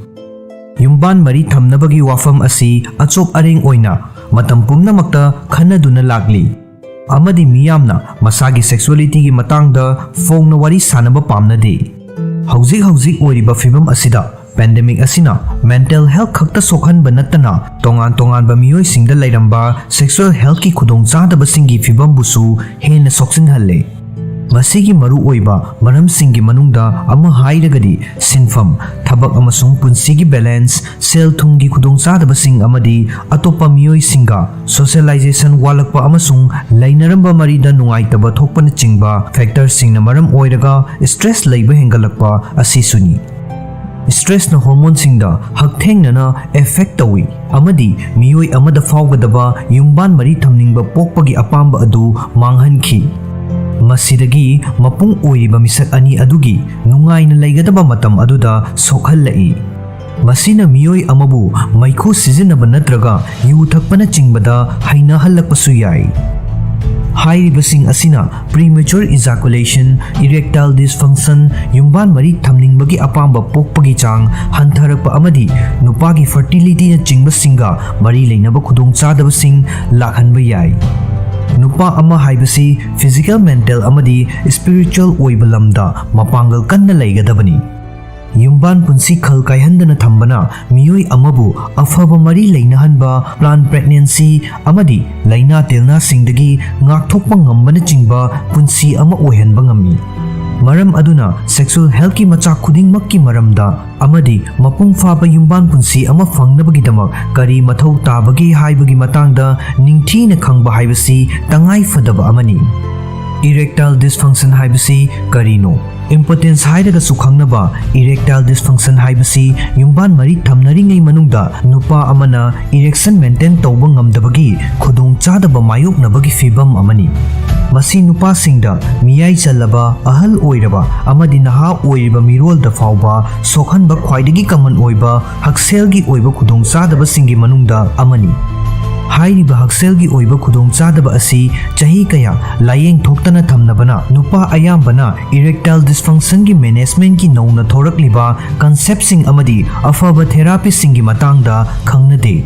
ꯌꯨꯝꯕꯥꯟ ꯃꯔꯤ ꯊꯝꯅꯕꯒꯤ ꯋꯥꯐꯝ ꯑꯁꯤ ꯑꯆꯣꯞ ꯑꯔꯦꯡ ꯑꯣꯏꯅ ꯃꯇꯝ ꯄꯨꯝꯅꯃꯛꯇ ꯈꯟꯅꯗꯨꯅ ꯂꯥꯛꯂꯤ, ꯑꯃꯗꯤ ꯃꯤꯌꯥꯝꯅ ꯃꯁꯥꯒꯤ sexualityꯒꯤ ꯃꯇꯥꯡꯗ ꯐꯣꯡꯅ ꯋꯥꯔꯤ ꯁꯥꯅꯕ ꯄꯥꯝꯅꯗꯦ꯫ ꯍꯧꯖꯤꯛ ꯍꯧꯖꯤꯛ ꯑꯣꯏꯔꯤꯕ ꯐꯤꯕꯝ ꯑꯁꯤꯗ, pandemic ꯑꯁꯤꯅ mental health ꯈꯛꯇ ꯁꯣꯛꯍꯟꯕ ꯅꯠꯇꯅ ꯇꯣꯉꯥꯟ ꯇꯣꯉꯥꯟꯕ ꯃꯤꯑꯣꯏꯁꯤꯡꯗ ꯂꯩꯔꯝꯕ sexual healthꯀꯤ ꯈꯨꯗꯣꯡꯆꯥꯗꯕꯁꯤꯡꯒꯤ ꯐꯤꯕꯝꯕꯨꯁꯨ ꯍꯦꯟꯅ ꯁꯣꯛꯆꯤꯟꯍꯜꯂꯦ꯫ ꯃꯁꯤꯒꯤ ꯃꯔꯨꯑꯣꯏꯕ ꯃꯔꯝꯁꯤꯡꯒꯤ ꯃꯅꯨꯡꯗ ꯑꯃ ꯍꯥꯏꯔꯒꯗꯤ ꯁꯤꯟꯐꯝ, ꯊꯕꯛ ꯑꯃꯁꯨꯡ ꯄꯨꯟꯁꯤꯒꯤ balance, ꯁꯦꯜ ꯊꯨꯝꯒꯤ ꯈꯨꯗꯣꯡꯆꯥꯗꯕꯁꯤꯡ ꯑꯃꯗꯤ ꯑꯇꯣꯞꯄ ꯃꯤꯑꯣꯏꯁꯤꯡꯒ socialization ꯋꯥꯠꯂꯛꯄ ꯑꯃꯁꯨꯡ ꯂꯩꯅꯔꯝꯕ ꯃꯔꯤꯗ ꯅꯨꯡꯉꯥꯏꯇꯕ ꯊꯣꯛꯄꯅꯆꯤꯡꯕ factorꯁꯤꯡꯅ ꯃꯔꯝ ꯑꯣꯏꯔꯒ stress ꯂꯩꯕ ꯍꯦꯟꯒꯠꯂꯛꯄ ꯑꯁꯤꯁꯨꯅꯤ꯫ Stressꯅ hormoneꯁꯤꯡꯗ ꯍꯛꯊꯦꯡꯅꯅ effect ꯇꯧꯏ ꯑꯃꯗꯤ ꯃꯤꯑꯣꯏ ꯑꯃꯗ ꯐꯥꯎꯒꯗꯕ ꯌꯨꯝꯕꯥꯟ ꯃꯔꯤ ꯊꯝꯅꯤꯡꯕ ꯄꯣꯛꯄꯒꯤ ꯑꯄꯥꯝꯕ ꯑꯗꯨ ꯃꯥꯡꯍꯟꯈꯤ꯫ ꯃꯁꯤꯗꯒꯤ ꯃꯄꯨꯡ ꯑꯣꯏꯔꯤꯕ ꯃꯤꯁꯛ ꯑꯅꯤ ꯑꯗꯨꯒꯤ ꯅꯨꯡꯉꯥꯏꯅ ꯂꯩꯒꯗꯕ ꯃꯇꯝ ꯑꯗꯨꯗ ꯁꯣꯛꯍꯜꯂꯛꯏ꯫ ꯃꯁꯤꯅ ꯃꯤꯑꯣꯏ ꯑꯃꯕꯨ ꯃꯩꯈꯨ ꯁꯤꯖꯤꯟꯅꯕ ꯅꯠꯇ꯭ꯔꯒ ꯌꯨ ꯊꯛꯄꯅꯆꯤꯡꯕꯗ ꯍꯩꯅꯍꯜꯂꯛꯄꯁꯨ ꯌꯥꯏ꯫ ꯍꯥꯏꯔꯤꯕꯁꯤꯡ ꯑꯁꯤꯅ premature ejaculation, erectile dysfunction, ꯌꯨꯝꯕꯥꯟ ꯃꯔꯤ ꯊꯝꯅꯤꯡꯕꯒꯤ ꯑꯄꯥꯝꯕ ꯄꯣꯛꯄꯒꯤ ꯆꯥꯡ ꯍꯟꯊꯔꯛꯄ ꯑꯃꯗꯤ ꯅꯨꯄꯥꯒꯤ fertilityꯅꯆꯤꯡꯕꯁꯤꯡꯒ ꯃꯔꯤ ꯂꯩꯅꯕ ꯈꯨꯗꯣꯡꯆꯥꯗꯕꯁꯤꯡ ꯂꯥꯛꯍꯟꯕ ꯌꯥꯏ꯫ ꯅꯨꯄꯥ ꯑꯃ ꯍꯥꯏꯕꯁꯤ physical, mental ꯑꯃꯗꯤ spiritual ꯑꯣꯏꯕ ꯂꯝꯗ ꯃꯄꯥꯡꯒꯜ ꯀꯟꯅ ꯂꯩꯒꯗꯕꯅꯤ꯫ ꯌꯨꯝꯕꯥꯟ ꯄꯨꯟꯁꯤ ꯈꯜ ꯀꯥꯏꯍꯟꯗꯅ ꯊꯝꯕꯅ ꯃꯤꯑꯣꯏ ꯑꯃꯕꯨ ꯑꯐꯕ ꯃꯔꯤ ꯂꯩꯅꯍꯟꯕ, planned pregnancy ꯑꯃꯗꯤ ꯂꯥꯏꯅꯥ ꯇꯤꯜꯅꯥꯁꯤꯡꯗꯒꯤ ꯉꯥꯛꯊꯣꯛꯄ ꯉꯝꯕꯅꯆꯤꯡꯕ ꯄꯨꯟꯁꯤ ꯑꯃ ꯑꯣꯏꯍꯟꯕ ꯉꯝꯃꯤ꯫ ꯃꯔꯝ ꯑꯗꯨꯅ sexual healthꯀꯤ ꯃꯆꯥꯛ ꯈꯨꯗꯤꯡꯃꯛꯀꯤ ꯃꯔꯝꯗ ꯑꯃꯗꯤ ꯃꯄꯨꯡ ꯐꯥꯕ ꯌꯨꯝꯕꯥꯟ ꯄꯨꯟꯁꯤ ꯑꯃ ꯐꯪꯅꯕꯒꯤꯗꯃꯛ ꯀꯔꯤ ꯃꯊꯧ ꯇꯥꯕꯒꯦ ꯍꯥꯏꯕꯒꯤ ꯃꯇꯥꯡꯗ ꯅꯤꯡꯊꯤꯅ ꯈꯪꯕ ꯍꯥꯏꯕꯁꯤ ꯇꯉꯥꯏ ꯐꯗꯕ ꯑꯃꯅꯤ꯫ Erectile dysfunction ꯍꯥꯏꯕꯁꯤ ꯀꯔꯤꯅꯣ? Impotence ꯍꯥꯏꯔꯒꯁꯨ ꯈꯪꯅꯕ erectile dysfunction ꯍꯥꯏꯕꯁꯤ ꯌꯨꯝꯕꯥꯟ ꯃꯔꯤ ꯊꯝꯅꯔꯤꯉꯩ ꯃꯅꯨꯡꯗ ꯅꯨꯄꯥ ꯑꯃꯅ erection maintain ꯇꯧꯕ ꯉꯝꯗꯕꯒꯤ ꯈꯨꯗꯣꯡꯆꯥꯗꯕ ꯃꯥꯌꯣꯛꯅꯕꯒꯤ ꯐꯤꯚꯝ ꯑꯃꯅꯤ꯫ ꯃꯁꯤ ꯅꯨꯄꯥꯁꯤꯡꯗ, ꯃꯤꯌꯥꯏ ꯆꯜꯂꯕ, ꯑꯍꯜ ꯑꯣꯏꯔꯕ ꯑꯃꯗꯤ ꯅꯍꯥ ꯑꯣꯏꯔꯤꯕ ꯃꯤꯔꯣꯜꯗ ꯐꯥꯎꯕ ꯁꯣꯛꯍꯟꯕ ꯈ꯭ꯋꯥꯏꯗꯒꯤ common ꯑꯣꯏꯕ ꯍꯛꯁꯦꯜꯒꯤ ꯑꯣꯏꯕ ꯈꯨꯗꯣꯡꯆꯥꯗꯕꯁꯤꯡꯒꯤ ꯃꯅꯨꯡꯗ ꯑꯃꯅꯤ꯫ ꯍꯥꯏꯔꯤꯕ ꯍꯛꯁꯦꯜꯒꯤ ꯑꯣꯏꯕ ꯈꯨꯗꯣꯡꯆꯥꯗꯕ ꯑꯁꯤ ꯆꯍꯤ ꯀꯌꯥ ꯂꯥꯌꯦꯡ ꯊꯣꯛꯇꯅ ꯊꯝꯅꯕꯅ ꯅꯨꯄꯥ ꯑꯌꯥꯝꯕꯅ erectile dysfunctionꯒꯤ managementꯀꯤ ꯅꯧꯅ ꯊꯣꯔꯛꯂꯤꯕ conceptꯁꯤꯡ ꯑꯃꯗꯤ ꯑꯐꯕ therapyꯁꯤꯡꯒꯤ ꯃꯇꯥꯡꯗ ꯈꯪꯅꯗꯦ꯫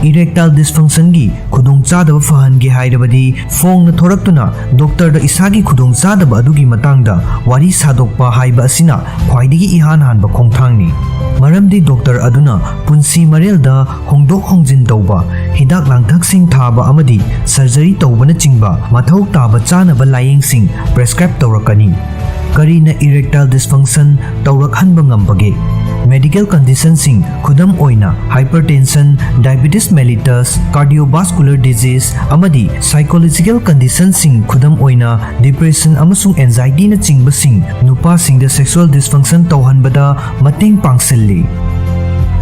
Erectile dysfunctionꯒꯤ ꯈꯨꯗꯣꯡꯆꯥꯗꯕ ꯐꯍꯟꯒꯦ ꯍꯥꯏꯔꯕꯗꯤ ꯐꯣꯡꯅ ꯊꯣꯔꯛꯇꯨꯅ ꯗꯣꯛꯇꯔꯗ ꯏꯁꯥꯒꯤ ꯈꯨꯗꯣꯡꯆꯥꯗꯕ ꯑꯗꯨꯒꯤ ꯃꯇꯥꯡꯗ ꯋꯥꯔꯤ ꯁꯥꯗꯣꯛꯄ ꯍꯥꯏꯕ ꯑꯁꯤꯅ ꯈ꯭ꯋꯥꯏꯗꯒꯤ ꯏꯍꯥꯟ ꯍꯥꯟꯕ ꯈꯣꯡꯊꯥꯡꯅꯤ꯫ ꯃꯔꯝꯗꯤ ꯗꯣꯛꯇꯔ ꯑꯗꯨꯅ ꯄꯨꯟꯁꯤ ꯃꯔꯦꯜꯗ ꯍꯣꯡꯗꯣꯛ ꯍꯣꯡꯖꯤꯟ ꯇꯧꯕ, ꯍꯤꯗꯥꯛ ꯂꯥꯡꯊꯛꯁꯤꯡ ꯊꯥꯕ ꯑꯃꯗꯤ surgery ꯇꯧꯕꯅꯆꯤꯡꯕ ꯃꯊꯧ ꯇꯥꯕ ꯆꯥꯅꯕ ꯂꯥꯌꯦꯡꯁꯤꯡ prescribe ꯇꯧꯔꯛꯀꯅꯤ꯫ ꯀꯔꯤꯅ erectile dysfunction ꯇꯧꯔꯛꯍꯟꯕ ꯉꯝꯕꯒꯦ? Medical conditionꯁꯤꯡ, ꯈꯨꯗꯝ ꯑꯣꯏꯅ hypertension, diabetes mellitus, cardiovascular disease, ꯑꯃꯗꯤ psychological conditionꯁꯤꯡ, ꯈꯨꯗꯝ ꯑꯣꯏꯅ depression ꯑꯃꯁꯨꯡ anxietyꯅꯆꯤꯡꯕꯁꯤꯡ, ꯅꯨꯄꯥꯁꯤꯡꯗ sexual dysfunction ꯇꯧꯍꯟꯕꯗ ꯃꯇꯦꯡ ꯄꯥꯡꯁꯤꯜꯂꯤ꯫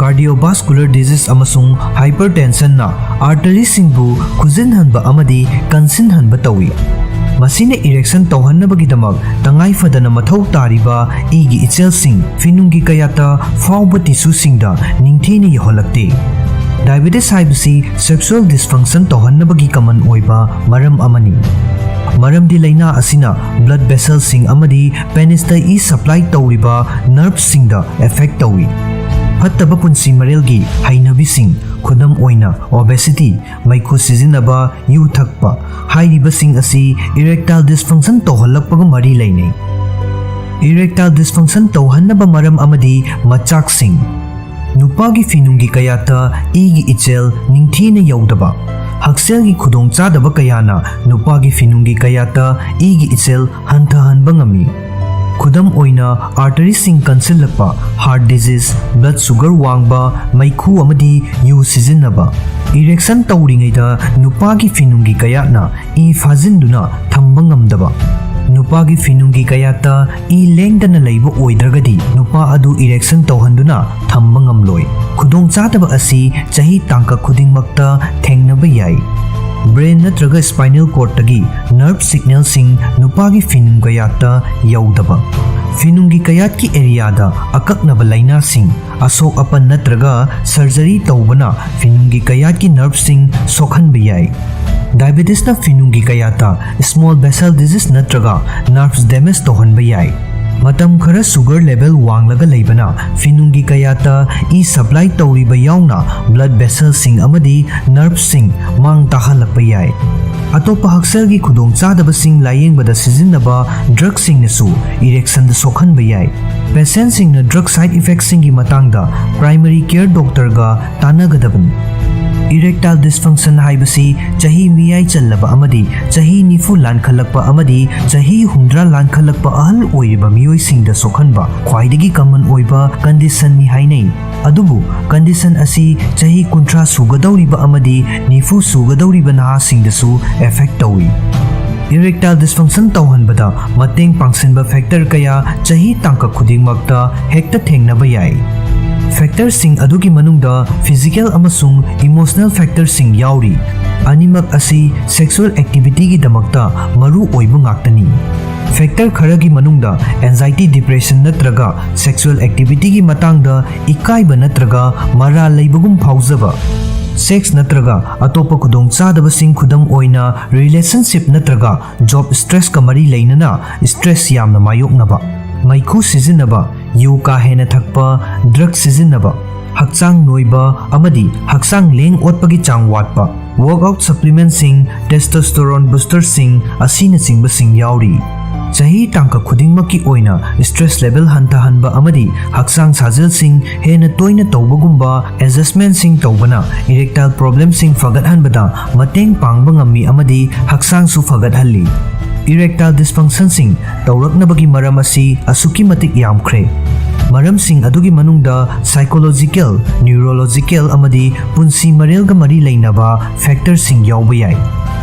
Cardiovascular disease ꯑꯃꯁꯨꯡ hypertensionꯅ arteryꯁꯤꯡꯕꯨ ꯈꯨꯖꯤꯟꯍꯟꯕ ꯑꯃꯗꯤ ꯀꯟꯁꯤꯟꯍꯟꯕ ꯇꯧꯏ꯫ ꯃꯁꯤꯅ erection ꯇꯧꯍꯟꯅꯕꯒꯤꯗꯃꯛ ꯇꯉꯥꯏ ꯐꯗꯅ ꯃꯊꯧ ꯇꯥꯔꯤꯕ ꯏꯒꯤ ꯏꯆꯦꯜꯁꯤꯡ ꯐꯤꯅꯨꯡꯒꯤ ꯀꯌꯥꯠꯇ ꯐꯥꯎꯕ tissueꯁꯤꯡꯗ ꯅꯤꯡꯊꯤꯅ ꯌꯧꯍꯜꯂꯛꯇꯦ꯫ Diabetes ꯍꯥꯏꯕꯁꯤ sexual dysfunction ꯇꯧꯍꯟꯅꯕꯒꯤ common ꯑꯣꯏꯕ ꯃꯔꯝ ꯑꯃꯅꯤ꯫ ꯃꯔꯝꯗꯤ ꯂꯥꯏꯅꯥ ꯑꯁꯤꯅ blood vesselꯁꯤꯡ ꯑꯃꯗꯤ penisꯇ ꯏ supply ꯇꯧꯔꯤꯕ nerveꯁꯤꯡꯗ affect ꯇꯧꯏ꯫ ꯐꯠꯇꯕ ꯄꯨꯟꯁꯤ ꯃꯔꯦꯜꯒꯤ ꯍꯩꯅꯕꯤꯁꯤꯡ, ꯈꯨꯗꯝ ꯑꯣꯏꯅ obesity, ꯃꯩꯈꯨ ꯁꯤꯖꯤꯟꯅꯕ, ꯌꯨ ꯊꯛꯄ ꯍꯥꯏꯔꯤꯕꯁꯤꯡ ꯑꯁꯤ erectile dysfunction ꯇꯧꯍꯜꯂꯛꯄꯒ ꯃꯔꯤ ꯂꯩꯅꯩ꯫ Erectile dysfunction ꯇꯧꯍꯟꯅꯕ ꯃꯔꯝ ꯑꯃꯗꯤ ꯃꯆꯥꯛꯁꯤꯡ꯫ ꯅꯨꯄꯥꯒꯤ ꯐꯤꯅꯨꯡꯒꯤ ꯀꯌꯥꯠꯇ ꯏꯒꯤ ꯏꯆꯦꯜ ꯅꯤꯡꯊꯤꯅ ꯌꯧꯗꯕ꯫ ꯍꯛꯁꯦꯜꯒꯤ ꯈꯨꯗꯣꯡꯆꯥꯗꯕ ꯀꯌꯥꯅ ꯅꯨꯄꯥꯒꯤ ꯐꯤꯅꯨꯡꯒꯤ ꯀꯌꯥꯠꯇ ꯏꯒꯤ ꯏꯆꯦꯜ ꯍꯟꯊꯍꯟꯕ ꯉꯝꯃꯤ꯫ ꯈꯨꯗꯝ ꯑꯣꯏꯅ, arteryꯁꯤꯡ ꯀꯟꯁꯤꯜꯂꯛꯄ, heart disease, blood sugar ꯋꯥꯡꯕ, ꯃꯩꯈꯨ ꯑꯃꯗꯤ ꯌꯨ ꯁꯤꯖꯤꯟꯅꯕ꯫ Erection ꯇꯧꯔꯤꯉꯩꯗ ꯅꯨꯄꯥꯒꯤ ꯐꯤꯅꯨꯡꯒꯤ ꯀꯌꯥꯠꯅ ꯏ ꯐꯥꯖꯤꯟꯗꯨꯅ ꯊꯝꯕ ꯉꯝꯗꯕ꯫ ꯅꯨꯄꯥꯒꯤ ꯐꯤꯅꯨꯡꯒꯤ ꯀꯌꯥꯠꯇ ꯏ ꯂꯦꯡꯗꯅ ꯂꯩꯕ ꯑꯣꯏꯗ꯭ꯔꯒꯗꯤ ꯅꯨꯄꯥ ꯑꯗꯨ erection ꯇꯧꯍꯟꯗꯨꯅ ꯊꯝꯕ ꯉꯝꯂꯣꯏ꯫ ꯈꯨꯗꯣꯡꯆꯥꯗꯕ ꯑꯁꯤ ꯆꯍꯤ ꯇꯥꯡꯀꯛ ꯈꯨꯗꯤꯡꯃꯛꯇ ꯊꯦꯡꯅꯕ ꯌꯥꯏ꯫ Brain ꯅꯠꯇ꯭ꯔꯒ spinal cordꯇꯒꯤ nerve signalꯁꯤꯡ ꯅꯨꯄꯥꯒꯤ ꯐꯤꯅꯨꯡ ꯀꯌꯥꯠꯇ ꯌꯧꯗꯕ꯫ ꯐꯤꯅꯨꯡꯒꯤ ꯀꯌꯥꯠꯀꯤ ꯑꯦꯔꯤꯌꯥꯗ ꯑꯀꯛꯅꯕ ꯂꯥꯏꯅꯥꯁꯤꯡ, ꯑꯁꯣꯛ ꯑꯄꯟ ꯅꯠꯇ꯭ꯔꯒ ꯁꯔꯖꯔꯤ ꯇꯧꯕꯅ ꯐꯤꯅꯨꯡꯒꯤ ꯀꯌꯥꯠꯀꯤ ꯅꯔꯚꯁꯤꯡ ꯁꯣꯛꯍꯟꯕ ꯌꯥꯏ꯫ ꯗꯥꯏꯕꯦꯇꯤꯁꯅ ꯐꯤꯅꯨꯡꯒꯤ ꯀꯌꯥꯠꯇ ꯁ꯭ꯃꯣꯜ ꯚꯦꯁꯦꯜ ꯗꯤꯖꯤꯖ ꯅꯠꯇ꯭ꯔꯒ ꯅꯔꯚꯁ ꯗꯦꯃꯦꯖ ꯇꯧꯍꯟꯕ ꯌꯥꯏ꯫ ꯃꯇꯝ ꯈꯔ ꯁꯨꯒꯔ ꯂꯦꯚꯦꯜ ꯋꯥꯡꯂꯒ ꯂꯩꯕꯅ ꯐꯤꯅꯨꯡꯒꯤ ꯀꯌꯥꯠꯇ ꯏ ꯁꯄ꯭ꯂꯥꯏ ꯇꯧꯔꯤꯕ ꯌꯥꯎꯅ ꯕ꯭ꯂꯗ ꯚꯦꯁꯦꯜꯁꯤꯡ ꯑꯃꯗꯤ ꯅꯔꯚꯁꯤꯡ ꯃꯥꯡ ꯇꯥꯍꯜꯂꯛꯄ ꯌꯥꯏ꯫ ꯑꯇꯣꯞꯄ ꯍꯛꯁꯦꯜꯒꯤ ꯈꯨꯗꯣꯡꯆꯥꯗꯕꯁꯤꯡ ꯂꯥꯌꯦꯡꯕꯗ ꯁꯤꯖꯤꯟꯅꯕ ꯗ꯭ꯔꯒꯁꯤꯡꯅꯁꯨ ꯏꯔꯦꯛꯁꯟꯗ ꯁꯣꯛꯍꯟꯕ ꯌꯥꯏ꯫ ꯄꯦꯁꯦꯟꯁꯤꯡꯅ ꯗ꯭ꯔꯒ ꯁꯥꯏꯗ ꯏꯐꯦꯛꯁꯤꯡꯒꯤ ꯃꯇꯥꯡꯗ ꯄ꯭ꯔꯥꯏꯃꯔꯤ ꯀꯦꯌꯔ ꯗꯣꯛꯇꯔꯒ ꯇꯥꯟꯅꯒꯗꯕꯅꯤ꯫ ꯏꯔꯦꯛꯇꯥꯏꯜ ꯗꯤꯁꯐꯪꯁꯟ ꯍꯥꯏꯕꯁꯤ ꯆꯍꯤ ꯃꯤꯌꯥꯏ ꯆꯜꯂꯕ ꯑꯃꯗꯤ ꯆꯍꯤ ꯅꯤꯐꯨ ꯂꯥꯟꯈꯠꯂꯛꯄ ꯑꯃꯗꯤ ꯆꯍꯤ ꯍꯨꯝꯗ꯭ꯔꯥ ꯂꯥꯟꯈꯠꯂꯛꯄ ꯑꯍꯜ ꯑꯣꯏꯔꯤꯕ ꯃꯤꯑꯣꯏꯁꯤꯡꯗ ꯁꯣꯛꯍꯟꯕ ꯈ꯭ꯋꯥꯏꯗꯒꯤ ꯀꯃꯟ ꯑꯣꯏꯕ ꯀꯟꯗꯤꯁꯟꯅꯤ ꯍꯥꯏꯅꯩ꯫ ꯑꯗꯨꯕꯨ ꯀꯟꯗꯤꯁꯟ ꯑꯁꯤ ꯆꯍꯤ ꯀꯨꯟꯊ꯭ꯔꯥ ꯁꯨꯒꯗꯧꯔꯤꯕ ꯑꯃꯗꯤ ꯅꯤꯐꯨ ꯁꯨꯒꯗꯧꯔꯤꯕ ꯅꯍꯥꯁꯤꯡꯗꯁꯨ ꯑꯦꯐꯦꯛ ꯇꯧꯏ꯫ ꯏꯔꯦꯛꯇꯥꯏꯜ ꯗꯤꯁꯐꯪꯁꯟ ꯇꯧꯍꯟꯕꯗ ꯃꯇꯦꯡ ꯄꯥꯡꯁꯤꯟꯕ ꯐꯦꯛꯇꯔ ꯀꯌꯥ ꯆꯍꯤ ꯇꯥꯡꯀꯛ ꯈꯨꯗꯤꯡꯃꯛꯇ ꯍꯦꯛꯇ ꯊꯦꯡꯅꯕ ꯌꯥꯏ꯫ ꯐꯦꯛꯇꯔꯁꯤꯡ ꯑꯗꯨꯒꯤ ꯃꯅꯨꯡꯗ ꯐꯤꯖꯤꯀꯦꯜ ꯑꯃꯁꯨꯡ ꯏꯃꯣꯁꯅꯦꯜ ꯐꯦꯛꯇꯔꯁꯤꯡ ꯌꯥꯎꯔꯤ꯫ ꯑꯅꯤꯃꯛ ꯑꯁꯤ ꯁꯦꯛꯁꯨꯑꯦꯜ ꯑꯦꯛꯇꯤꯚꯤꯇꯤꯒꯤꯗꯃꯛꯇ ꯃꯔꯨ ꯑꯣꯏꯕ ꯉꯥꯛꯇꯅꯤ꯫ ꯐꯦꯛꯇꯔ ꯈꯔꯒꯤ ꯃꯅꯨꯡꯗ ꯑꯦꯟꯖꯥꯏꯇꯤ, ꯗꯤꯄ꯭ꯔꯦꯁꯟ ꯅꯠꯇ꯭ꯔꯒ ꯁꯦꯛꯁꯨꯑꯦꯜ ꯑꯦꯛꯇꯤꯚꯤꯇꯤꯒꯤ ꯃꯇꯥꯡꯗ ꯏꯀꯥꯏꯕ ꯅꯠꯇ꯭ꯔꯒ ꯃꯔꯥꯜ ꯂꯩꯕꯒꯨꯝ ꯐꯥꯎꯖꯕ, ꯁꯦꯛꯁ ꯅꯠꯇ꯭ꯔꯒ ꯑꯇꯣꯞꯄ ꯈꯨꯗꯣꯡꯆꯥꯗꯕꯁꯤꯡ, ꯈꯨꯗꯝ ꯑꯣꯏꯅ ꯔꯤꯂꯦꯁꯟꯁꯤꯞ ꯅꯠꯇ꯭ꯔꯒ ꯖꯣꯕ ꯁ꯭ꯇ꯭ꯔꯦꯁꯀ ꯃꯔꯤ ꯂꯩꯅꯅ ꯁ꯭ꯇ꯭ꯔꯦꯁ ꯌꯥꯝꯅ ꯃꯥꯌꯣꯛꯅꯕ, ꯃꯩꯈꯨ ꯁꯤꯖꯤꯟꯅꯕ, ꯌꯨ ꯀꯥ ꯍꯦꯟꯅ ꯊꯛꯄ, ꯗ꯭ꯔꯒ ꯁꯤꯖꯤꯟꯅꯕ, ꯍꯛꯆꯥꯡ ꯅꯣꯏꯕ ꯑꯃꯗꯤ ꯍꯛꯆꯥꯡ ꯂꯦꯡ ꯑꯣꯠꯄꯒꯤ ꯆꯥꯡ ꯋꯥꯠꯄ, ꯋꯥꯔꯛꯑꯥꯎꯠ ꯁꯄ꯭ꯂꯤꯃꯦꯟꯠꯁꯤꯡ, ꯇꯦꯁꯇꯣꯁꯇꯦꯔꯣꯟ ꯕꯨꯁꯇꯔꯁꯤꯡ ꯑꯁꯤꯅꯆꯤꯡꯕꯁꯤꯡ ꯌꯥꯎꯔꯤ꯫ ꯆꯍꯤ ꯇꯥꯡꯀꯛ ꯈꯨꯗꯤꯡꯃꯛꯀꯤ ꯑꯣꯏꯅ ꯁ꯭ꯇ꯭ꯔꯦꯁ ꯂꯦꯚꯦꯜ ꯍꯟꯊꯍꯟꯕ ꯑꯃꯗꯤ ꯍꯛꯆꯥꯡ ꯁꯥꯖꯦꯜꯁꯤꯡ ꯍꯦꯟꯅ ꯇꯣꯏꯅ ꯇꯧꯕꯒꯨꯝꯕ ꯑꯦꯗꯖꯁ꯭ꯇꯃꯦꯟꯠꯁꯤꯡ ꯇꯧꯕꯅ ꯏꯔꯦꯛꯇꯥꯏꯜ ꯄ꯭ꯔꯣꯕ꯭ꯂꯦꯝꯁꯤꯡ ꯐꯒꯠꯍꯟꯕꯗ ꯃꯇꯦꯡ ꯄꯥꯡꯕ ꯉꯝꯃꯤ ꯑꯃꯗꯤ ꯍꯛꯆꯥꯡꯁꯨ ꯐꯒꯠꯍꯜꯂꯤ꯫ ꯏꯔꯦꯛꯇꯥꯏꯜ ꯗꯤꯁꯐꯪꯁꯟꯁꯤꯡ ꯇꯧꯔꯛꯅꯕꯒꯤ ꯃꯔꯝ ꯑꯁꯤ ꯑꯁꯨꯛꯀꯤ ꯃꯇꯤꯛ ꯌꯥꯝꯈ꯭ꯔꯦ꯫ ꯃꯔꯝꯁꯤꯡ ꯑꯗꯨꯒꯤ ꯃꯅꯨꯡꯗ ꯁꯥꯏꯀꯣꯂꯣꯖꯤꯀꯦꯜ, ꯅ꯭ꯌꯨꯔꯣꯂꯣꯖꯤꯀꯦꯜ ꯑꯃꯗꯤ ꯄꯨꯟꯁꯤ ꯃꯔꯦꯜꯒ ꯃꯔꯤ ꯂꯩꯅꯕ ꯐꯦꯛꯇꯔꯁꯤꯡ ꯌꯥꯎꯕ ꯌꯥꯏ꯫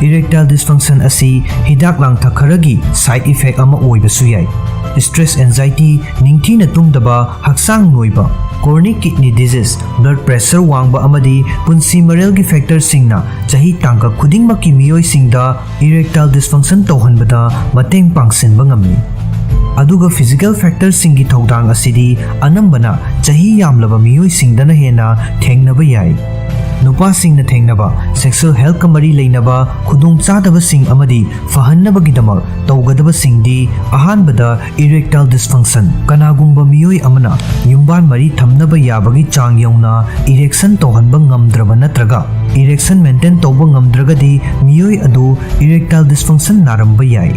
ꯏꯔꯦꯛꯇꯥꯏꯜ ꯗꯤꯁꯐꯪꯁꯟ ꯑꯁꯤ ꯍꯤꯗꯥꯛ ꯂꯥꯡꯊꯛ ꯈꯔꯒꯤ ꯁꯥꯏꯗ ꯏꯐꯦꯛ ꯑꯃ ꯑꯣꯏꯕꯁꯨ ꯌꯥꯏ꯫ ꯁ꯭ꯇ꯭ꯔꯦꯁ, ꯑꯦꯟꯖꯥꯏꯇꯤ, ꯅꯤꯡꯊꯤꯅ ꯇꯨꯝꯗꯕ, ꯍꯛꯆꯥꯡ ꯅꯣꯏꯕ, chronic kidney disease, blood pressure ꯋꯥꯡꯕ ꯑꯃꯗꯤ ꯄꯨꯟꯁꯤ ꯃꯔꯦꯜꯒꯤ ꯐꯦꯛꯇꯔꯁꯤꯡꯅ ꯆꯍꯤ ꯇꯥꯡꯀꯛ ꯈꯨꯗꯤꯡꯃꯛꯀꯤ ꯃꯤꯑꯣꯏꯁꯤꯡꯗ ꯏꯔꯦꯛꯇꯥꯏꯜ ꯗꯤꯁꯐꯪꯁꯟ ꯇꯧꯍꯟꯕꯗ ꯃꯇꯦꯡ ꯄꯥꯡꯁꯤꯟꯕ ꯉꯝꯃꯤ꯫ ꯑꯗꯨꯒ physical factorꯁꯤꯡꯒꯤ ꯊꯧꯗꯥꯡ ꯑꯁꯤꯗꯤ ꯑꯅꯝꯕꯅ ꯆꯍꯤ ꯌꯥꯝꯂꯕ ꯃꯤꯑꯣꯏꯁꯤꯡꯗꯅ ꯍꯦꯟꯅ ꯊꯦꯡꯅꯕ ꯌꯥꯏ꯫ ꯅꯨꯄꯥꯁꯤꯡꯅ ꯊꯦꯡꯅꯕ sexual healthꯀ ꯃꯔꯤ ꯂꯩꯅꯕ ꯈꯨꯗꯣꯡꯆꯥꯗꯕꯁꯤꯡ ꯑꯃꯗꯤ ꯐꯍꯟꯅꯕꯒꯤꯗꯃꯛ ꯇꯧꯒꯗꯕꯁꯤꯡꯗꯤ, ꯑꯍꯥꯟꯕꯗ, erectile dysfunction꯫ ꯀꯅꯥꯒꯨꯝꯕ ꯃꯤꯑꯣꯏ ꯑꯃꯅ ꯌꯨꯝꯕꯥꯟ ꯃꯔꯤ ꯊꯝꯅꯕ ꯌꯥꯕꯒꯤ ꯆꯥꯡ ꯌꯧꯅ erection ꯇꯧꯍꯟꯕ ꯉꯝꯗ꯭ꯔꯕ ꯅꯠꯇ꯭ꯔꯒ erection maintain ꯇꯧꯕ ꯉꯝꯗ꯭ꯔꯒꯗꯤ, ꯃꯤꯑꯣꯏ ꯑꯗꯨ erectile dysfunction ꯅꯥꯔꯝꯕ ꯌꯥꯏ꯫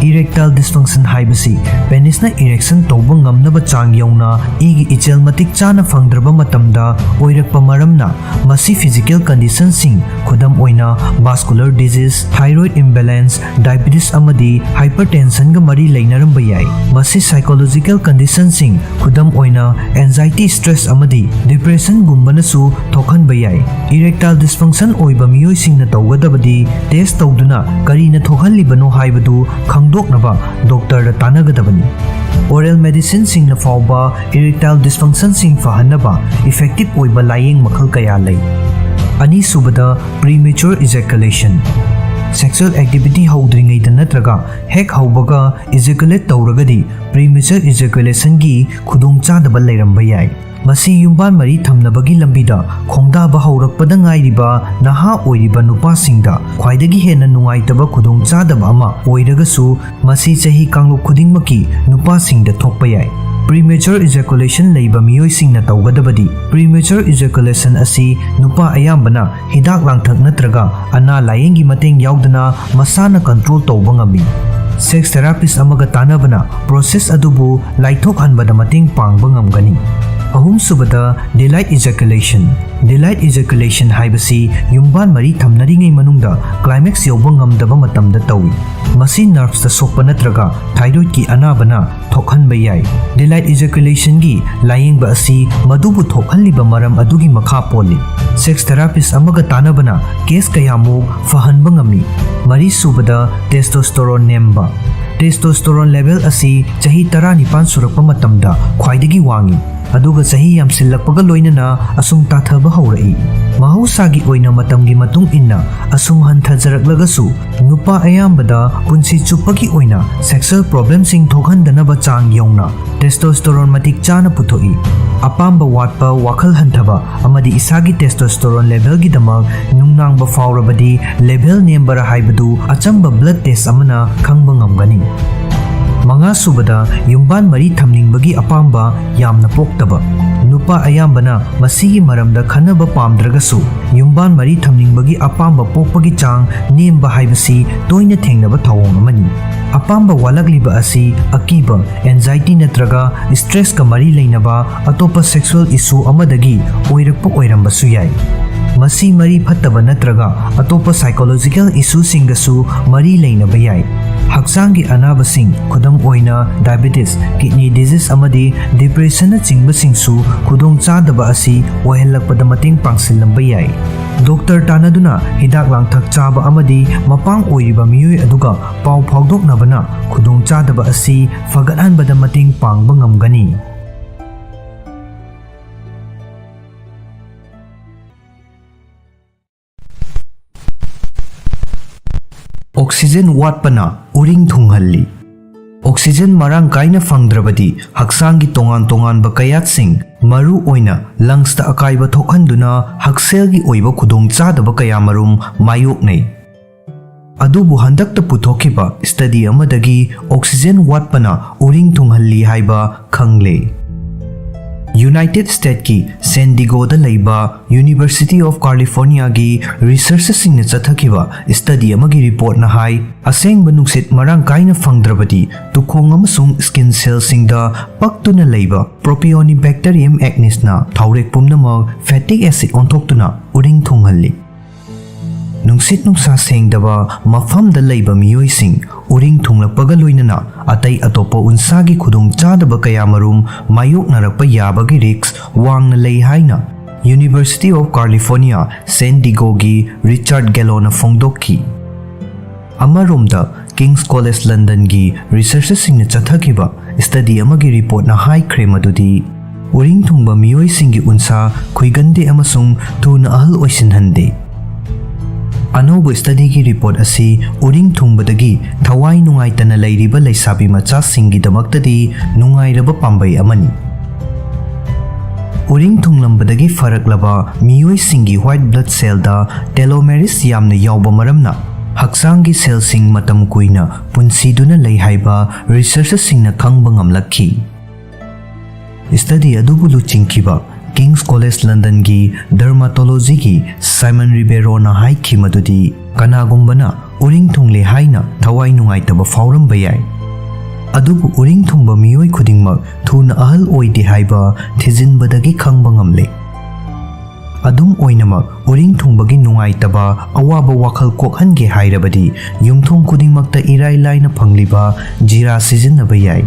Erectile dysfunction ꯍꯥꯏꯕꯁꯤ penisꯅ erection ꯇꯧꯕ ꯉꯝꯅꯕ ꯆꯥꯡ ꯌꯧꯅ ꯏꯒꯤ ꯏꯆꯦꯜ ꯃꯇꯤꯛ ꯆꯥꯅ ꯐꯪꯗ꯭ꯔꯕ ꯃꯇꯝꯗ ꯑꯣꯏꯔꯛꯄ ꯃꯔꯝꯅ, ꯃꯁꯤ physical conditionꯁꯤꯡ, ꯈꯨꯗꯝ ꯑꯣꯏꯅ vascular disease, thyroid imbalance, diabetes ꯑꯃꯗꯤ hypertensionꯒ ꯃꯔꯤ ꯂꯩꯅꯔꯝꯕ ꯌꯥꯏ꯫ ꯃꯁꯤ psychological conditionꯁꯤꯡ, ꯈꯨꯗꯝ ꯑꯣꯏꯅ anxiety, stress ꯑꯃꯗꯤ depressionꯒꯨꯝꯕꯅꯁꯨ ꯊꯣꯛꯍꯟꯕ ꯌꯥꯏ꯫ Erectile dysfunction ꯑꯣꯏꯕ ꯃꯤꯑꯣꯏꯁꯤꯡꯅ ꯇꯧꯒꯗꯕꯗꯤ test ꯇꯧꯗꯨꯅ ꯀꯔꯤꯅ ꯊꯣꯛꯍꯜꯂꯤꯕꯅꯣ ꯍꯥꯏꯕꯗꯨ ꯈꯪꯗꯣꯛꯅꯕ doctorꯗ ꯇꯥꯟꯅꯒꯗꯕꯅꯤ꯫ Oral medicineꯁꯤꯡꯅ ꯐꯥꯎꯕ erectile dysfunctionꯁꯤꯡ ꯐꯍꯟꯅꯕ effective ꯑꯣꯏꯕ ꯂꯥꯌꯦꯡ ꯃꯈꯜ ꯀꯌꯥ ꯂꯩ꯫ ꯑꯅꯤꯁꯨꯕꯗ, premature ejaculation꯫ Sexual activity ꯍꯧꯗ꯭ꯔꯤꯉꯩꯗ ꯅꯠꯇ꯭ꯔꯒ ꯍꯦꯛ ꯍꯧꯕꯒ ejaculate ꯇꯧꯔꯒꯗꯤ premature ejaculationꯒꯤ ꯈꯨꯗꯣꯡꯆꯥꯗꯕ ꯂꯩꯔꯝꯕ ꯌꯥꯏ꯫ ꯃꯁꯤ ꯌꯨꯝꯕꯥꯟ ꯃꯔꯤ ꯊꯝꯅꯕꯒꯤ ꯂꯝꯕꯤꯗ ꯈꯣꯡꯗꯥꯕ ꯍꯧꯔꯛꯄꯗ ꯉꯥꯏꯔꯤꯕ ꯅꯍꯥ ꯑꯣꯏꯔꯤꯕ ꯅꯨꯄꯥꯁꯤꯡꯗ ꯈ꯭ꯋꯥꯏꯗꯒꯤ ꯍꯦꯟꯅ ꯅꯨꯡꯉꯥꯏꯇꯕ ꯈꯨꯗꯣꯡꯆꯥꯗꯕ ꯑꯃ ꯑꯣꯏꯔꯒꯁꯨ, ꯃꯁꯤ ꯆꯍꯤ ꯀꯥꯡꯂꯨꯞ ꯈꯨꯗꯤꯡꯃꯛꯀꯤ ꯅꯨꯄꯥꯁꯤꯡꯗ ꯊꯣꯛꯄ ꯌꯥꯏ꯫ Premature ejaculation ꯂꯩꯕ ꯃꯤꯑꯣꯏꯁꯤꯡꯅ ꯇꯧꯒꯗꯕꯗꯤ, premature ejaculation ꯑꯁꯤ ꯅꯨꯄꯥ ꯑꯌꯥꯝꯕꯅ ꯍꯤꯗꯥꯛ ꯂꯥꯡꯊꯛ ꯅꯠꯇ꯭ꯔꯒ ꯑꯅꯥ ꯂꯥꯌꯦꯡꯒꯤ ꯃꯇꯦꯡ ꯌꯥꯎꯗꯅ ꯃꯁꯥꯅ control ꯇꯧꯕ ꯉꯝꯃꯤ꯫ Sex therapist ꯑꯃꯒ ꯇꯥꯟꯅꯕꯅ process ꯑꯗꯨꯕꯨ ꯂꯥꯏꯊꯣꯛꯍꯟꯕꯗ ꯃꯇꯦꯡ ꯄꯥꯡꯕ ꯉꯝꯒꯅꯤ꯫ ꯑꯍꯨꯝꯁꯨꯕꯗ, delayed ejaculation꯫ Delayed ejaculation ꯍꯥꯏꯕꯁꯤ ꯌꯨꯝꯕꯥꯟ ꯃꯔꯤ ꯊꯝꯅꯔꯤꯉꯩ ꯃꯅꯨꯡꯗ climax ꯌꯧꯕ ꯉꯝꯗꯕ ꯃꯇꯝꯗ ꯇꯧꯏ꯫ ꯃꯁꯤ nervesꯇ ꯁꯣꯛꯄ ꯅꯠꯇ꯭ꯔꯒ thyroidꯀꯤ ꯑꯅꯥꯕꯅ ꯊꯣꯛꯍꯟꯕ ꯌꯥꯏ꯫ Delayed ejaculationꯒꯤ ꯂꯥꯌꯦꯡꯕ ꯑꯁꯤ ꯃꯗꯨꯕꯨ ꯊꯣꯛꯍꯜꯂꯤꯕ ꯃꯔꯝ ꯑꯗꯨꯒꯤ ꯃꯈꯥ ꯄꯣꯜꯂꯤ꯫ Sex therapist ꯑꯃꯒ ꯇꯥꯟꯅꯕꯅ case ꯀꯌꯥꯃꯨꯛ ꯐꯍꯟꯕ ꯉꯝꯃꯤ꯫ ꯃꯔꯤꯁꯨꯕꯗ, testosterone ꯅꯦꯝꯕ꯫ Testosterone level ꯑꯁꯤ ꯆꯍꯤ ꯇꯔꯥꯅꯤꯄꯥꯟ ꯁꯨꯔꯛꯄ ꯃꯇꯝꯗ ꯈ꯭ꯋꯥꯏꯗꯒꯤ ꯋꯥꯡꯏ, ꯑꯗꯨꯒ ꯆꯍꯤ ꯌꯥꯝꯁꯤꯜꯂꯛꯄꯒ ꯂꯣꯏꯅꯅ ꯑꯁꯨꯝ ꯇꯥꯊꯕ ꯍꯧꯔꯛꯏ꯫ ꯃꯍꯧꯁꯥꯒꯤ ꯑꯣꯏꯅ ꯃꯇꯝꯒꯤ ꯃꯇꯨꯡ ꯏꯟꯅ ꯑꯁꯨꯝ ꯍꯟꯊꯖꯔꯛꯂꯒꯁꯨ, ꯅꯨꯄꯥ ꯑꯌꯥꯝꯕꯗ ꯄꯨꯟꯁꯤ ꯆꯨꯞꯄꯒꯤ ꯑꯣꯏꯅ sexual problemꯁꯤꯡ ꯊꯣꯛꯍꯟꯗꯅꯕ ꯆꯥꯡ ꯌꯧꯅ testosterone ꯃꯇꯤꯛ ꯆꯥꯅ ꯄꯨꯊꯣꯛꯏ꯫ ꯑꯄꯥꯝꯕ ꯋꯥꯠꯄ, ꯋꯥꯈꯜ ꯍꯟꯊꯕ ꯑꯃꯗꯤ ꯏꯁꯥꯒꯤ testosterone levelꯒꯤꯗꯃꯛ ꯅꯨꯡꯅꯥꯡꯕ ꯐꯥꯎꯔꯕꯗꯤ level ꯅꯦꯝꯕꯔ ꯍꯥꯏꯕꯗꯨ ꯑꯆꯝꯕ blood test ꯑꯃꯅ ꯈꯪꯕ ꯉꯝꯒꯅꯤ꯫ ꯃꯉꯥꯁꯨꯕꯗ, ꯌꯨꯝꯕꯥꯟ ꯃꯔꯤ ꯊꯝꯅꯤꯡꯕꯒꯤ ꯑꯄꯥꯝꯕ ꯌꯥꯝꯅ ꯄꯣꯛꯇꯕ꯫ ꯅꯨꯄꯥ ꯑꯌꯥꯝꯕꯅ ꯃꯁꯤꯒꯤ ꯃꯔꯝꯗ ꯈꯟꯅꯕ ꯄꯥꯝꯗ꯭ꯔꯒꯁꯨ, ꯌꯨꯝꯕꯥꯟ ꯃꯔꯤ ꯊꯝꯅꯤꯡꯕꯒꯤ ꯑꯄꯥꯝꯕ ꯄꯣꯛꯄꯒꯤ ꯆꯥꯡ ꯅꯦꯝꯕ ꯍꯥꯏꯕꯁꯤ ꯇꯣꯏꯅ ꯊꯦꯡꯅꯕ ꯊꯧꯑꯣꯡ ꯑꯃꯅꯤ꯫ ꯑꯄꯥꯝꯕ ꯋꯥꯠꯂꯛꯂꯤꯕ ꯑꯁꯤ ꯑꯀꯤꯕ, anxiety ꯅꯠꯇ꯭ꯔꯒ stresska ꯃꯔꯤ ꯂꯩꯅꯕ ꯑꯇꯣꯞꯄ sexual issue ꯑꯃꯗꯒꯤ ꯑꯣꯏꯔꯛꯄ ꯑꯣꯏꯔꯝꯕꯁꯨ ꯌꯥꯏ꯫ ꯃꯁꯤ ꯃꯔꯤ ꯐꯠꯇꯕ ꯅꯠꯇ꯭ꯔꯒ ꯑꯇꯣꯞꯄ psychological issueꯁꯤꯡꯒꯁꯨ ꯃꯔꯤ ꯂꯩꯅꯕ ꯌꯥꯏ꯫ ꯍꯛꯆꯥꯡꯒꯤ ꯑꯅꯥꯕꯁꯤꯡ, ꯈꯨꯗꯝ ꯑꯣꯏꯅ diabetes, kidney disease ꯑꯃꯗꯤ depressionꯅꯆꯤꯡꯕꯁꯤꯡꯁꯨ ꯈꯨꯗꯣꯡꯆꯥꯗꯕ ꯑꯁꯤ ꯑꯣꯏꯍꯜꯂꯛꯄꯗ ꯃꯇꯦꯡ ꯄꯥꯡꯁꯤꯜꯂꯝꯕ ꯌꯥꯏ꯫ ꯗꯣꯛꯇꯔ ꯇꯥꯟꯅꯗꯨꯅ ꯍꯤꯗꯥꯛ ꯂꯥꯡꯊꯛ ꯆꯥꯕ ꯑꯃꯗꯤ ꯃꯄꯥꯡ ꯑꯣꯏꯔꯤꯕ ꯃꯤꯑꯣꯏ ꯑꯗꯨꯒ ꯄꯥꯎ ꯐꯥꯎꯗꯣꯛꯅꯕꯅ ꯈꯨꯗꯣꯡꯆꯥꯗꯕ ꯑꯁꯤ ꯐꯒꯠꯍꯟꯕꯗ ꯃꯇꯦꯡ ꯄꯥꯡꯕ ꯉꯝꯒꯅꯤ꯫ Oxygen ꯋꯥꯠꯄꯅ ꯎꯔꯤꯡ ꯊꯨꯡꯍꯜꯂꯤ꯫ Oxygen ꯃꯔꯥꯡ ꯀꯥꯏꯅ ꯐꯪꯗ꯭ꯔꯕꯗꯤ ꯍꯛꯆꯥꯡꯒꯤ ꯇꯣꯉꯥꯟ ꯇꯣꯉꯥꯟꯕ ꯀꯌꯥꯠꯁꯤꯡ, ꯃꯔꯨ ꯑꯣꯏꯅ lungsꯇ ꯑꯀꯥꯏꯕ ꯊꯣꯛꯍꯟꯗꯨꯅ ꯍꯛꯁꯦꯜꯒꯤ ꯑꯣꯏꯕ ꯈꯨꯗꯣꯡꯆꯥꯗꯕ ꯀꯌꯥꯃꯔꯨꯝ ꯃꯥꯌꯣꯛꯅꯩ꯫ ꯑꯗꯨꯕꯨ ꯍꯟꯗꯛꯇ ꯄꯨꯊꯣꯛꯈꯤꯕ study ꯑꯃꯗꯒꯤ oxygen ꯋꯥꯠꯄꯅ ꯎꯔꯤꯡ ꯊꯨꯡꯍꯜꯂꯤ ꯍꯥꯏꯕ ꯈꯪꯂꯦ꯫ United Statesꯀꯤ San Diegoꯗ ꯂꯩꯕ University of Californiaꯒꯤ researcherꯁꯤꯡꯅ ꯆꯠꯊꯈꯤꯕ study ꯑꯃꯒꯤ reportꯅ ꯍꯥꯏ, ꯑꯁꯦꯡꯕ ꯅꯨꯡꯁꯤꯠ ꯃꯔꯥꯡ ꯀꯥꯏꯅ ꯐꯪꯗ꯭ꯔꯕꯗꯤ ꯇꯨꯈꯣꯡ ꯑꯃꯁꯨꯡ skin cellꯁꯤꯡꯗ ꯄꯛꯇꯨꯅ ꯂꯩꯕ Propionibacterium acnesꯅ ꯊꯥꯎꯔꯦꯛ ꯄꯨꯝꯅꯃꯛ fatty acid ꯑꯣꯟꯊꯣꯛꯇꯨꯅ ꯎꯔꯤꯡ ꯊꯨꯡꯍꯜꯂꯤ꯫ ꯅꯨꯡꯁꯤꯠ ꯅꯨꯡꯁꯥ ꯁꯦꯡꯗꯕ ꯃꯐꯝꯗ ꯂꯩꯕ ꯃꯤꯑꯣꯏꯁꯤꯡ ꯎꯔꯤꯡ ꯊꯨꯡꯂꯛꯄꯒ ꯂꯣꯏꯅꯅ ꯑꯇꯩ ꯑꯇꯣꯞꯄ ꯎꯟꯁꯥꯒꯤ ꯈꯨꯗꯣꯡꯆꯥꯗꯕ ꯀꯌꯥꯃꯔꯨꯝ ꯃꯥꯌꯣꯛꯅꯔꯛꯄ ꯌꯥꯕꯒꯤ risk ꯋꯥꯡꯅ ꯂꯩ ꯍꯥꯏꯅ University of California San Diegoꯒꯤ Richard Galloꯅ ꯐꯣꯡꯗꯣꯛꯈꯤ꯫ ꯑꯃꯔꯣꯝꯗ, King's College Londonꯒꯤ researcherꯁꯤꯡꯅ ꯆꯠꯊꯈꯤꯕ study ꯑꯃꯒꯤ reportꯅ ꯍꯥꯏꯈ꯭ꯔꯦ ꯃꯗꯨꯗꯤ ꯎꯔꯤꯡ ꯊꯨꯡꯕ ꯃꯤꯑꯣꯏꯁꯤꯡꯒꯤ ꯎꯟꯁꯥ ꯈꯨꯏꯒꯟꯗꯦ ꯑꯃꯁꯨꯡ ꯊꯨꯅ ꯑꯍꯜ ꯑꯣꯏꯁꯤꯟꯍꯟꯗꯦ꯫ ꯑꯅꯧꯕ ꯁ꯭ꯇꯗꯤꯒꯤ ꯔꯤꯄꯣꯔꯠ ꯑꯁꯤ ꯎꯔꯤꯡ ꯊꯨꯡꯕꯗꯒꯤ ꯊꯋꯥꯏ ꯅꯨꯡꯉꯥꯏꯇꯅ ꯂꯩꯔꯤꯕ ꯂꯩꯁꯥꯕꯤ ꯃꯆꯥꯁꯤꯡꯒꯤꯗꯃꯛꯇꯗꯤ ꯅꯨꯡꯉꯥꯏꯔꯕ ꯄꯥꯝꯕꯩ ꯑꯃꯅꯤ꯫ ꯎꯔꯤꯡ ꯊꯨꯡꯂꯝꯕꯗꯒꯤ ꯐꯔꯛꯂꯕ ꯃꯤꯑꯣꯏꯁꯤꯡꯒꯤ white blood cellꯗ telomerase ꯌꯥꯝꯅ ꯌꯥꯎꯕ ꯃꯔꯝꯅ ꯍꯛꯆꯥꯡꯒꯤ cellꯁꯤꯡ ꯃꯇꯝ ꯀꯨꯏꯅ ꯄꯨꯟꯁꯤꯗꯨꯅ ꯂꯩ ꯍꯥꯏꯕ researcherꯁꯤꯡꯅ ꯈꯪꯕ ꯉꯝꯂꯛꯈꯤ꯫ ꯁ꯭ꯇꯗꯤ ꯑꯗꯨꯕꯨ ꯂꯨꯆꯤꯡꯈꯤꯕ King's College Londonꯒꯤ dermatologyꯒꯤ Simon Ribeiroꯅ ꯍꯥꯏꯈꯤ ꯃꯗꯨꯗꯤ ꯀꯅꯥꯒꯨꯝꯕꯅ ꯎꯔꯤꯡ ꯊꯨꯡꯂꯦ ꯍꯥꯏꯅ ꯊꯋꯥꯏ ꯅꯨꯡꯉꯥꯏꯇꯕ ꯐꯥꯎꯔꯝꯕ ꯌꯥꯏ, ꯑꯗꯨꯕꯨ ꯎꯔꯤꯡ ꯊꯨꯡꯕ ꯃꯤꯑꯣꯏ ꯈꯨꯗꯤꯡꯃꯛ ꯊꯨꯅ ꯑꯍꯜ ꯑꯣꯏꯗꯦ ꯍꯥꯏꯕ ꯊꯤꯖꯤꯟꯕꯗꯒꯤ ꯈꯪꯕ ꯉꯝꯂꯦ꯫ ꯑꯗꯨꯝ ꯑꯣꯏꯅꯃꯛ, ꯎꯔꯤꯡ ꯊꯨꯡꯕꯒꯤ ꯅꯨꯡꯉꯥꯏꯇꯕ, ꯑꯋꯥꯕ ꯋꯥꯈꯜ ꯀꯣꯛꯍꯟꯒꯦ ꯍꯥꯏꯔꯕꯗꯤ ꯌꯨꯝꯊꯣꯡ ꯈꯨꯗꯤꯡꯃꯛꯇ ꯏꯔꯥꯏ ꯂꯥꯏꯅ ꯐꯪꯂꯤꯕ ꯖꯤꯔꯥ ꯁꯤꯖꯤꯟꯅꯕ ꯌꯥꯏ꯫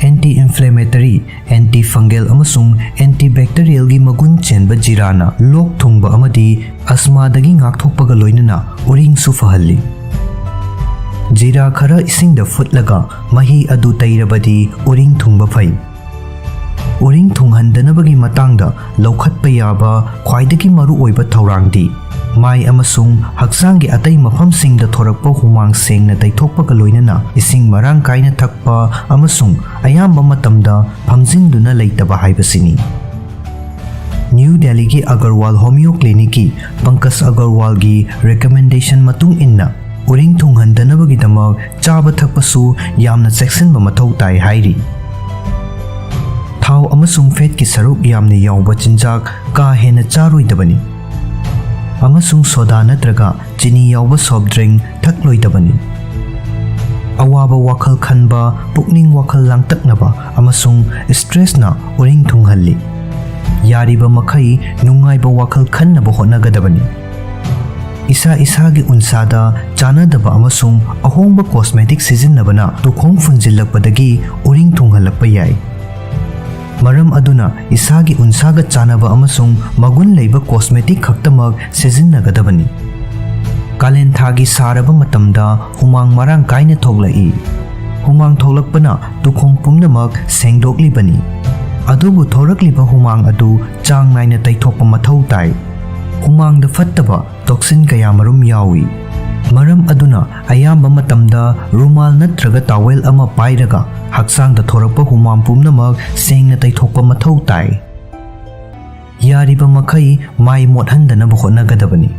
Anti-inflammatory, antifungal ꯑꯃꯁꯨꯡ antibacterialꯒꯤ ꯃꯒꯨꯟ ꯆꯦꯟꯕ ꯖꯤꯔꯥꯅ ꯂꯣꯛ ꯊꯨꯡꯕ ꯑꯃꯗꯤ ꯑꯁꯃꯥꯗꯒꯤ ꯉꯥꯛꯊꯣꯛꯄꯒ ꯂꯣꯏꯅꯅ ꯎꯔꯤꯡꯁꯨ ꯐꯍꯜꯂꯤ꯫ ꯖꯤꯔꯥ ꯈꯔ ꯏꯁꯤꯡꯗ ꯐꯨꯠꯂꯒ ꯃꯍꯤ ꯑꯗꯨ ꯇꯩꯔꯕꯗꯤ ꯎꯔꯤꯡ ꯊꯨꯡꯕ ꯐꯩ꯫ ꯎꯔꯤꯡ ꯊꯨꯡꯍꯟꯗꯅꯕꯒꯤ ꯃꯇꯥꯡꯗ ꯂꯧꯈꯠꯄ ꯌꯥꯕ ꯈ꯭ꯋꯥꯏꯗꯒꯤ ꯃꯔꯨꯑꯣꯏꯕ ꯊꯧꯔꯥꯡꯗꯤ ꯃꯥꯏ ꯑꯃꯁꯨꯡ ꯍꯛꯆꯥꯡꯒꯤ ꯑꯇꯩ ꯃꯐꯝꯁꯤꯡꯗ ꯊꯣꯔꯛꯄ ꯍꯨꯃꯥꯡ ꯁꯦꯡꯅ ꯇꯩꯊꯣꯛꯄꯒ ꯂꯣꯏꯅꯅ ꯏꯁꯤꯡ ꯃꯔꯥꯡ ꯀꯥꯏꯅ ꯊꯛꯄ ꯑꯃꯁꯨꯡ ꯑꯌꯥꯝꯕ ꯃꯇꯝꯗ ꯐꯝꯖꯤꯟꯗꯨꯅ ꯂꯩꯇꯕ ꯍꯥꯏꯕꯁꯤꯅꯤ꯫ ꯅ꯭ꯌꯨ ꯗꯦꯜꯂꯤꯒꯤ ꯑꯒꯔꯋꯥꯜ ꯍꯣꯃꯤꯌꯣ ꯀ꯭ꯂꯤꯅꯤꯛꯀꯤ ꯄꯪꯀꯖ ꯑꯒꯔꯋꯥꯜꯒꯤ recommendation ꯃꯇꯨꯡ ꯏꯟꯅ, ꯎꯔꯤꯡ ꯊꯨꯡꯍꯟꯗꯅꯕꯒꯤꯗꯃꯛ ꯆꯥꯕ ꯊꯛꯄꯁꯨ ꯌꯥꯝꯅ ꯆꯦꯛꯁꯤꯟꯕ ꯃꯊꯧ ꯇꯥꯏ ꯍꯥꯏꯔꯤ꯫ ꯊꯥꯎ ꯑꯃꯁꯨꯡ ꯐꯦꯠꯀꯤ ꯁꯔꯨꯛ ꯌꯥꯝꯅ ꯌꯥꯎꯕ ꯆꯤꯟꯖꯥꯛ ꯀꯥ ꯍꯦꯟꯅ ꯆꯥꯔꯣꯏꯗꯕꯅꯤ, ꯑꯃꯁꯨꯡ ꯁꯣꯗꯥ ꯅꯠꯇ꯭ꯔꯒ ꯆꯤꯅꯤ ꯌꯥꯎꯕ soft drink ꯊꯛꯂꯣꯏꯗꯕꯅꯤ꯫ ꯑꯋꯥꯕ ꯋꯥꯈꯜ ꯈꯟꯕ, ꯄꯨꯛꯅꯤꯡ ꯋꯥꯈꯜ ꯂꯥꯡꯇꯛꯅꯕ, ꯑꯃꯁꯨꯡ stressꯅ ꯎꯔꯤꯡ ꯊꯨꯡꯍꯜꯂꯤ꯫ ꯌꯥꯔꯤꯕ ꯃꯈꯩ ꯅꯨꯡꯉꯥꯏꯕ ꯋꯥꯈꯜ ꯈꯟꯅꯕ ꯍꯣꯠꯅꯒꯗꯕꯅꯤ꯫ ꯏꯁꯥ ꯏꯁꯥꯒꯤ ꯎꯟꯁꯥꯗ ꯆꯥꯅꯗꯕ ꯑꯃꯁꯨꯡ ꯑꯍꯣꯡꯕ cosmetic ꯁꯤꯖꯤꯟꯅꯕꯅ ꯇꯨꯈꯣꯡ ꯐꯨꯟꯖꯤꯜꯂꯛꯄꯗꯒꯤ ꯎꯔꯤꯡ ꯊꯨꯡꯍꯜꯂꯛꯄ ꯌꯥꯏ꯫ ꯃꯔꯝ ꯑꯗꯨꯅ ꯏꯁꯥꯒꯤ ꯎꯟꯁꯥꯒ ꯆꯥꯅꯕ ꯑꯃꯁꯨꯡ ꯃꯒꯨꯟ ꯂꯩꯕ cosmetic ꯈꯛꯇꯃꯛ ꯁꯤꯖꯤꯟꯅꯒꯗꯕꯅꯤ꯫ ꯀꯥꯂꯦꯟ ꯊꯥꯒꯤ ꯁꯥꯔꯕ ꯃꯇꯝꯗ ꯍꯨꯃꯥꯡ ꯃꯔꯥꯡ ꯀꯥꯏꯅ ꯊꯣꯛꯂꯛꯏ꯫ ꯍꯨꯃꯥꯡ ꯊꯣꯛꯂꯛꯄꯅ ꯇꯨꯈꯣꯡ ꯄꯨꯝꯅꯃꯛ ꯁꯦꯡꯗꯣꯛꯂꯤꯕꯅꯤ꯫ ꯑꯗꯨꯕꯨ ꯊꯣꯔꯛꯂꯤꯕ ꯍꯨꯃꯥꯡ ꯑꯗꯨ ꯆꯥꯡ ꯅꯥꯏꯅ ꯇꯩꯊꯣꯛꯄ ꯃꯊꯧ ꯇꯥꯏ꯫ ꯍꯨꯃꯥꯡꯗ ꯐꯠꯇꯕ toxin ꯀꯌꯥ ꯃꯔꯨꯝ ꯌꯥꯎꯏ꯫ ꯃꯔꯝ ꯑꯗꯨꯅ ꯑꯌꯥꯝꯕ ꯃꯇꯝꯗ ꯔꯨꯃꯥꯜ ꯅꯠꯇ꯭ꯔꯒ towel ꯑꯃ ꯄꯥꯏꯔꯒ ꯍꯛꯆꯥꯡꯗ ꯊꯣꯔꯛꯄ ꯍꯨꯃꯥꯡ ꯄꯨꯝꯅꯃꯛ ꯁꯦꯡꯅ ꯇꯩꯊꯣꯛꯄ ꯃꯊꯧ ꯇꯥꯏ꯫ ꯌꯥꯔꯤꯕ ꯃꯈꯩ ꯃꯥꯏ ꯃꯣꯠꯍꯟꯗꯅꯕ ꯍꯣꯠꯅꯒꯗꯕꯅꯤ꯫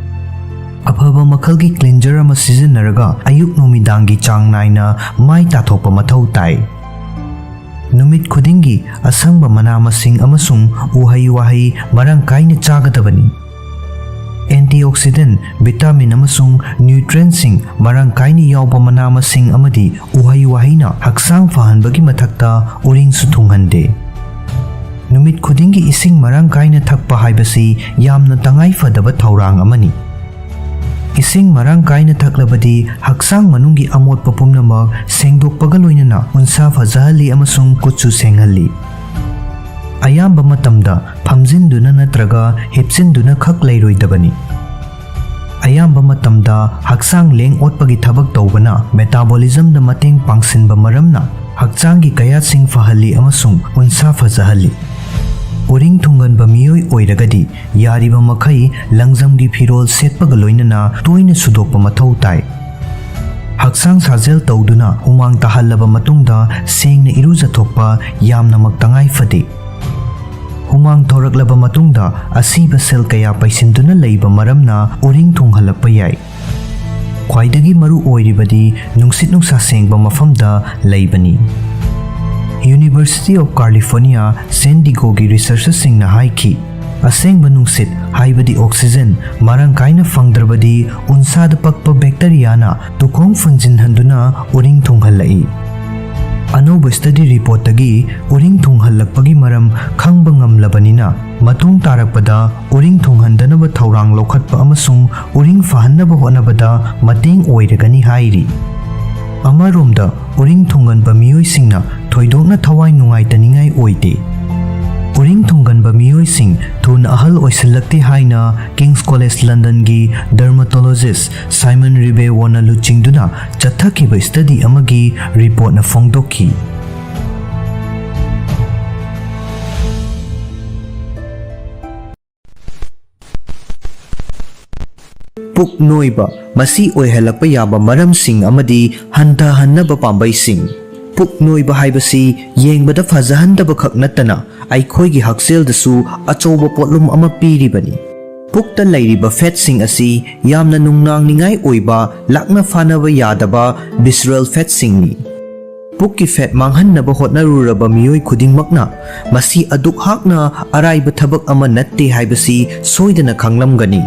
ꯑꯐꯕ ꯃꯈꯜꯒꯤ cleanser ꯑꯃ ꯁꯤꯖꯤꯟꯅꯔꯒ ꯑꯌꯨꯛ ꯅꯨꯃꯤꯗꯥꯡꯒꯤ ꯆꯥꯡ ꯅꯥꯏꯅ ꯃꯥꯏ ꯇꯥꯊꯣꯛꯄ ꯃꯊꯧ ꯇꯥꯏ꯫ ꯅꯨꯃꯤꯠ ꯈꯨꯗꯤꯡꯒꯤ ꯑꯁꯪꯕ ꯃꯅꯥ ꯃꯁꯤꯡ ꯑꯃꯁꯨꯡ ꯎꯍꯩ ꯋꯥꯍꯩ ꯃꯔꯥꯡ ꯀꯥꯏꯅ ꯆꯥꯒꯗꯕꯅꯤ꯫ Antioxidant, vitamin ꯑꯃꯁꯨꯡ nutrientꯁꯤꯡ ꯃꯔꯥꯡ ꯀꯥꯏꯅ ꯌꯥꯎꯕ ꯃꯅꯥ ꯃꯁꯤꯡ ꯑꯃꯗꯤ ꯎꯍꯩ ꯋꯥꯍꯩꯅ ꯍꯛꯆꯥꯡ ꯐꯍꯟꯕꯒꯤ ꯃꯊꯛꯇ ꯎꯔꯤꯡꯁꯨ ꯊꯨꯡꯍꯟꯗꯦ꯫ ꯅꯨꯃꯤꯠ ꯈꯨꯗꯤꯡꯒꯤ ꯏꯁꯤꯡ ꯃꯔꯥꯡ ꯀꯥꯏꯅ ꯊꯛꯄ ꯍꯥꯏꯕꯁꯤ ꯌꯥꯝꯅ ꯇꯉꯥꯏ ꯐꯗꯕ ꯊꯧꯔꯥꯡ ꯑꯃꯅꯤ꯫ ꯏꯁꯤꯡ ꯃꯔꯥꯡ ꯀꯥꯏꯅ ꯊꯛꯂꯕꯗꯤ ꯍꯛꯆꯥꯡ ꯃꯅꯨꯡꯒꯤ ꯑꯃꯣꯠꯄ ꯄꯨꯝꯅꯃꯛ ꯁꯦꯡꯗꯣꯛꯄꯒ ꯂꯣꯏꯅꯅ ꯎꯟꯁꯥ ꯐꯖꯍꯜꯂꯤ ꯑꯃꯁꯨꯡ ꯀꯨꯠꯁꯨ ꯁꯦꯡꯍꯜꯂꯤ꯫ ꯑꯌꯥꯝꯕ ꯃꯇꯝꯗ ꯐꯝꯖꯤꯟꯗꯨꯅ ꯅꯠꯇ꯭ꯔꯒ ꯍꯤꯞꯆꯤꯟꯗꯨꯅ ꯈꯛ ꯂꯩꯔꯣꯏꯗꯕꯅꯤ꯫ ꯑꯌꯥꯝꯕ ꯃꯇꯝꯗ ꯍꯛꯆꯥꯡ ꯂꯦꯡ ꯑꯣꯠꯄꯒꯤ ꯊꯕꯛ ꯇꯧꯕꯅ metabolismꯗ ꯃꯇꯦꯡ ꯄꯥꯡꯁꯤꯟꯕ ꯃꯔꯝꯅ ꯍꯛꯆꯥꯡꯒꯤ ꯀꯌꯥꯠꯁꯤꯡ ꯐꯍꯜꯂꯤ ꯑꯃꯁꯨꯡ ꯎꯟꯁꯥ ꯐꯖꯍꯜꯂꯤ꯫ ꯎꯔꯤꯡ ꯊꯨꯡꯒꯟꯕ ꯃꯤꯑꯣꯏ ꯑꯣꯏꯔꯒꯗꯤ ꯌꯥꯔꯤꯕ ꯃꯈꯩ ꯂꯪꯖꯝꯒꯤ ꯐꯤꯔꯣꯜ ꯁꯦꯠꯄꯒ ꯂꯣꯏꯅꯅ ꯇꯣꯏꯅ ꯁꯨꯗꯣꯛꯄ ꯃꯊꯧ ꯇꯥꯏ꯫ ꯍꯛꯆꯥꯡ ꯁꯥꯖꯦꯜ ꯇꯧꯗꯨꯅ ꯍꯨꯃꯥꯡ ꯇꯥꯍꯜꯂꯕ ꯃꯇꯨꯡꯗ ꯁꯦꯡꯅ ꯏꯔꯨꯖꯊꯣꯛꯄ ꯌꯥꯝꯅꯃꯛ ꯇꯉꯥꯏ ꯐꯗꯦ꯫ ꯍꯨꯃꯥꯡ ꯊꯣꯔꯛꯂꯕ ꯃꯇꯨꯡꯗ ꯑꯁꯤꯕ cell ꯀꯌꯥ ꯄꯩꯁꯤꯟꯗꯨꯅ ꯂꯩꯕ ꯃꯔꯝꯅ ꯎꯔꯤꯡ ꯊꯨꯡꯍꯜꯂꯛꯄ ꯌꯥꯏ꯫ ꯈ꯭ꯋꯥꯏꯗꯒꯤ ꯃꯔꯨ ꯑꯣꯏꯔꯤꯕꯗꯤ ꯅꯨꯡꯁꯤꯠ ꯅꯨꯡꯁꯥ ꯁꯦꯡꯕ ꯃꯐꯝꯗ ꯂꯩꯕꯅꯤ꯫ University of California, San Diegoꯒꯤ researcherꯁꯤꯡꯅ ꯍꯥꯏꯈꯤ, ꯑꯁꯦꯡꯕ ꯅꯨꯡꯁꯤꯠ, ꯍꯥꯏꯕꯗꯤ oxygen, ꯃꯔꯥꯡ ꯀꯥꯏꯅ ꯐꯪꯗ꯭ꯔꯕꯗꯤ ꯎꯟꯁꯥꯗ ꯄꯛꯄ bacteriaꯅ ꯇꯨꯈꯣꯡ ꯐꯨꯟꯖꯤꯟꯍꯟꯗꯨꯅ ꯎꯔꯤꯡ ꯊꯨꯡꯍꯜꯂꯛꯏ꯫ ꯑꯅꯧꯕ study reportꯇꯒꯤ ꯎꯔꯤꯡ ꯊꯨꯡꯍꯜꯂꯛꯄꯒꯤ ꯃꯔꯝ ꯈꯪꯕ ꯉꯝꯂꯕꯅꯤꯅ, ꯃꯇꯨꯡ ꯇꯥꯔꯛꯄꯗ ꯎꯔꯤꯡ ꯊꯨꯡꯍꯟꯗꯅꯕ ꯊꯧꯔꯥꯡ ꯂꯧꯈꯠꯄ ꯑꯃꯁꯨꯡ ꯎꯔꯤꯡ ꯐꯍꯟꯅꯕ ꯍꯣꯠꯅꯕꯗ ꯃꯇꯦꯡ ꯑꯣꯏꯔꯒꯅꯤ ꯍꯥꯏꯔꯤ꯫ ꯑꯃꯔꯣꯝꯗ, ꯎꯔꯤꯡ ꯊꯨꯡꯒꯟꯕ ꯃꯤꯑꯣꯏꯁꯤꯡꯅ ꯊꯣꯏꯗꯣꯛꯅ ꯊꯋꯥꯏ ꯅꯨꯡꯉꯥꯏꯇꯅꯤꯡꯉꯥꯏ ꯑꯣꯏꯗꯦ꯫ ꯎꯔꯤꯡ ꯊꯨꯡꯒꯟꯕ ꯃꯤꯑꯣꯏꯁꯤꯡ ꯊꯨꯅ ꯑꯍꯜ ꯑꯣꯏꯁꯤꯜꯂꯛꯇꯦ ꯍꯥꯏꯅ King's College Londonꯒꯤ dermatologist Simon Ribeauvona ꯂꯨꯆꯤꯡꯗꯨꯅ ꯆꯠꯊꯈꯤꯕ study ꯑꯃꯒꯤ reportꯅ ꯐꯣꯡꯗꯣꯛꯈꯤ꯫ ꯄꯨꯛ ꯅꯣꯏꯕ, ꯃꯁꯤ ꯑꯣꯏꯍꯜꯂꯛꯄ ꯌꯥꯕ ꯃꯔꯝꯁꯤꯡ ꯑꯃꯗꯤ ꯍꯟꯊꯍꯟꯅꯕ ꯄꯥꯝꯕꯩꯁꯤꯡ꯫ ꯄꯨꯛ ꯅꯣꯏꯕ ꯍꯥꯏꯕꯁꯤ ꯌꯦꯡꯕꯗ ꯐꯖꯍꯟꯗꯕ ꯈꯛ ꯅꯠꯇꯅ ꯑꯩꯈꯣꯏꯒꯤ ꯍꯛꯁꯦꯜꯗꯁꯨ ꯑꯆꯧꯕ ꯄꯣꯠꯂꯨꯝ ꯑꯃ ꯄꯤꯔꯤꯕꯅꯤ꯫ ꯄꯨꯛꯇ ꯂꯩꯔꯤꯕ ꯐꯦꯠꯁꯤꯡ ꯑꯁꯤ ꯌꯥꯝꯅ ꯅꯨꯡꯅꯥꯡꯅꯤꯡꯉꯥꯏ ꯑꯣꯏꯕ, ꯂꯥꯛꯅ ꯐꯥꯅꯕ ꯌꯥꯗꯕ visceral ꯐꯦꯠꯁꯤꯡꯅꯤ꯫ ꯄꯨꯛꯀꯤ ꯐꯦꯠ ꯃꯥꯡꯍꯟꯅꯕ ꯍꯣꯠꯅꯔꯨꯔꯕ ꯃꯤꯑꯣꯏ ꯈꯨꯗꯤꯡꯃꯛꯅ ꯃꯁꯤ ꯑꯗꯨꯛ ꯍꯥꯛꯅ ꯑꯔꯥꯏꯕ ꯊꯕꯛ ꯑꯃ ꯅꯠꯇꯦ ꯍꯥꯏꯕꯁꯤ ꯁꯣꯏꯗꯅ ꯈꯪꯂꯝꯒꯅꯤ꯫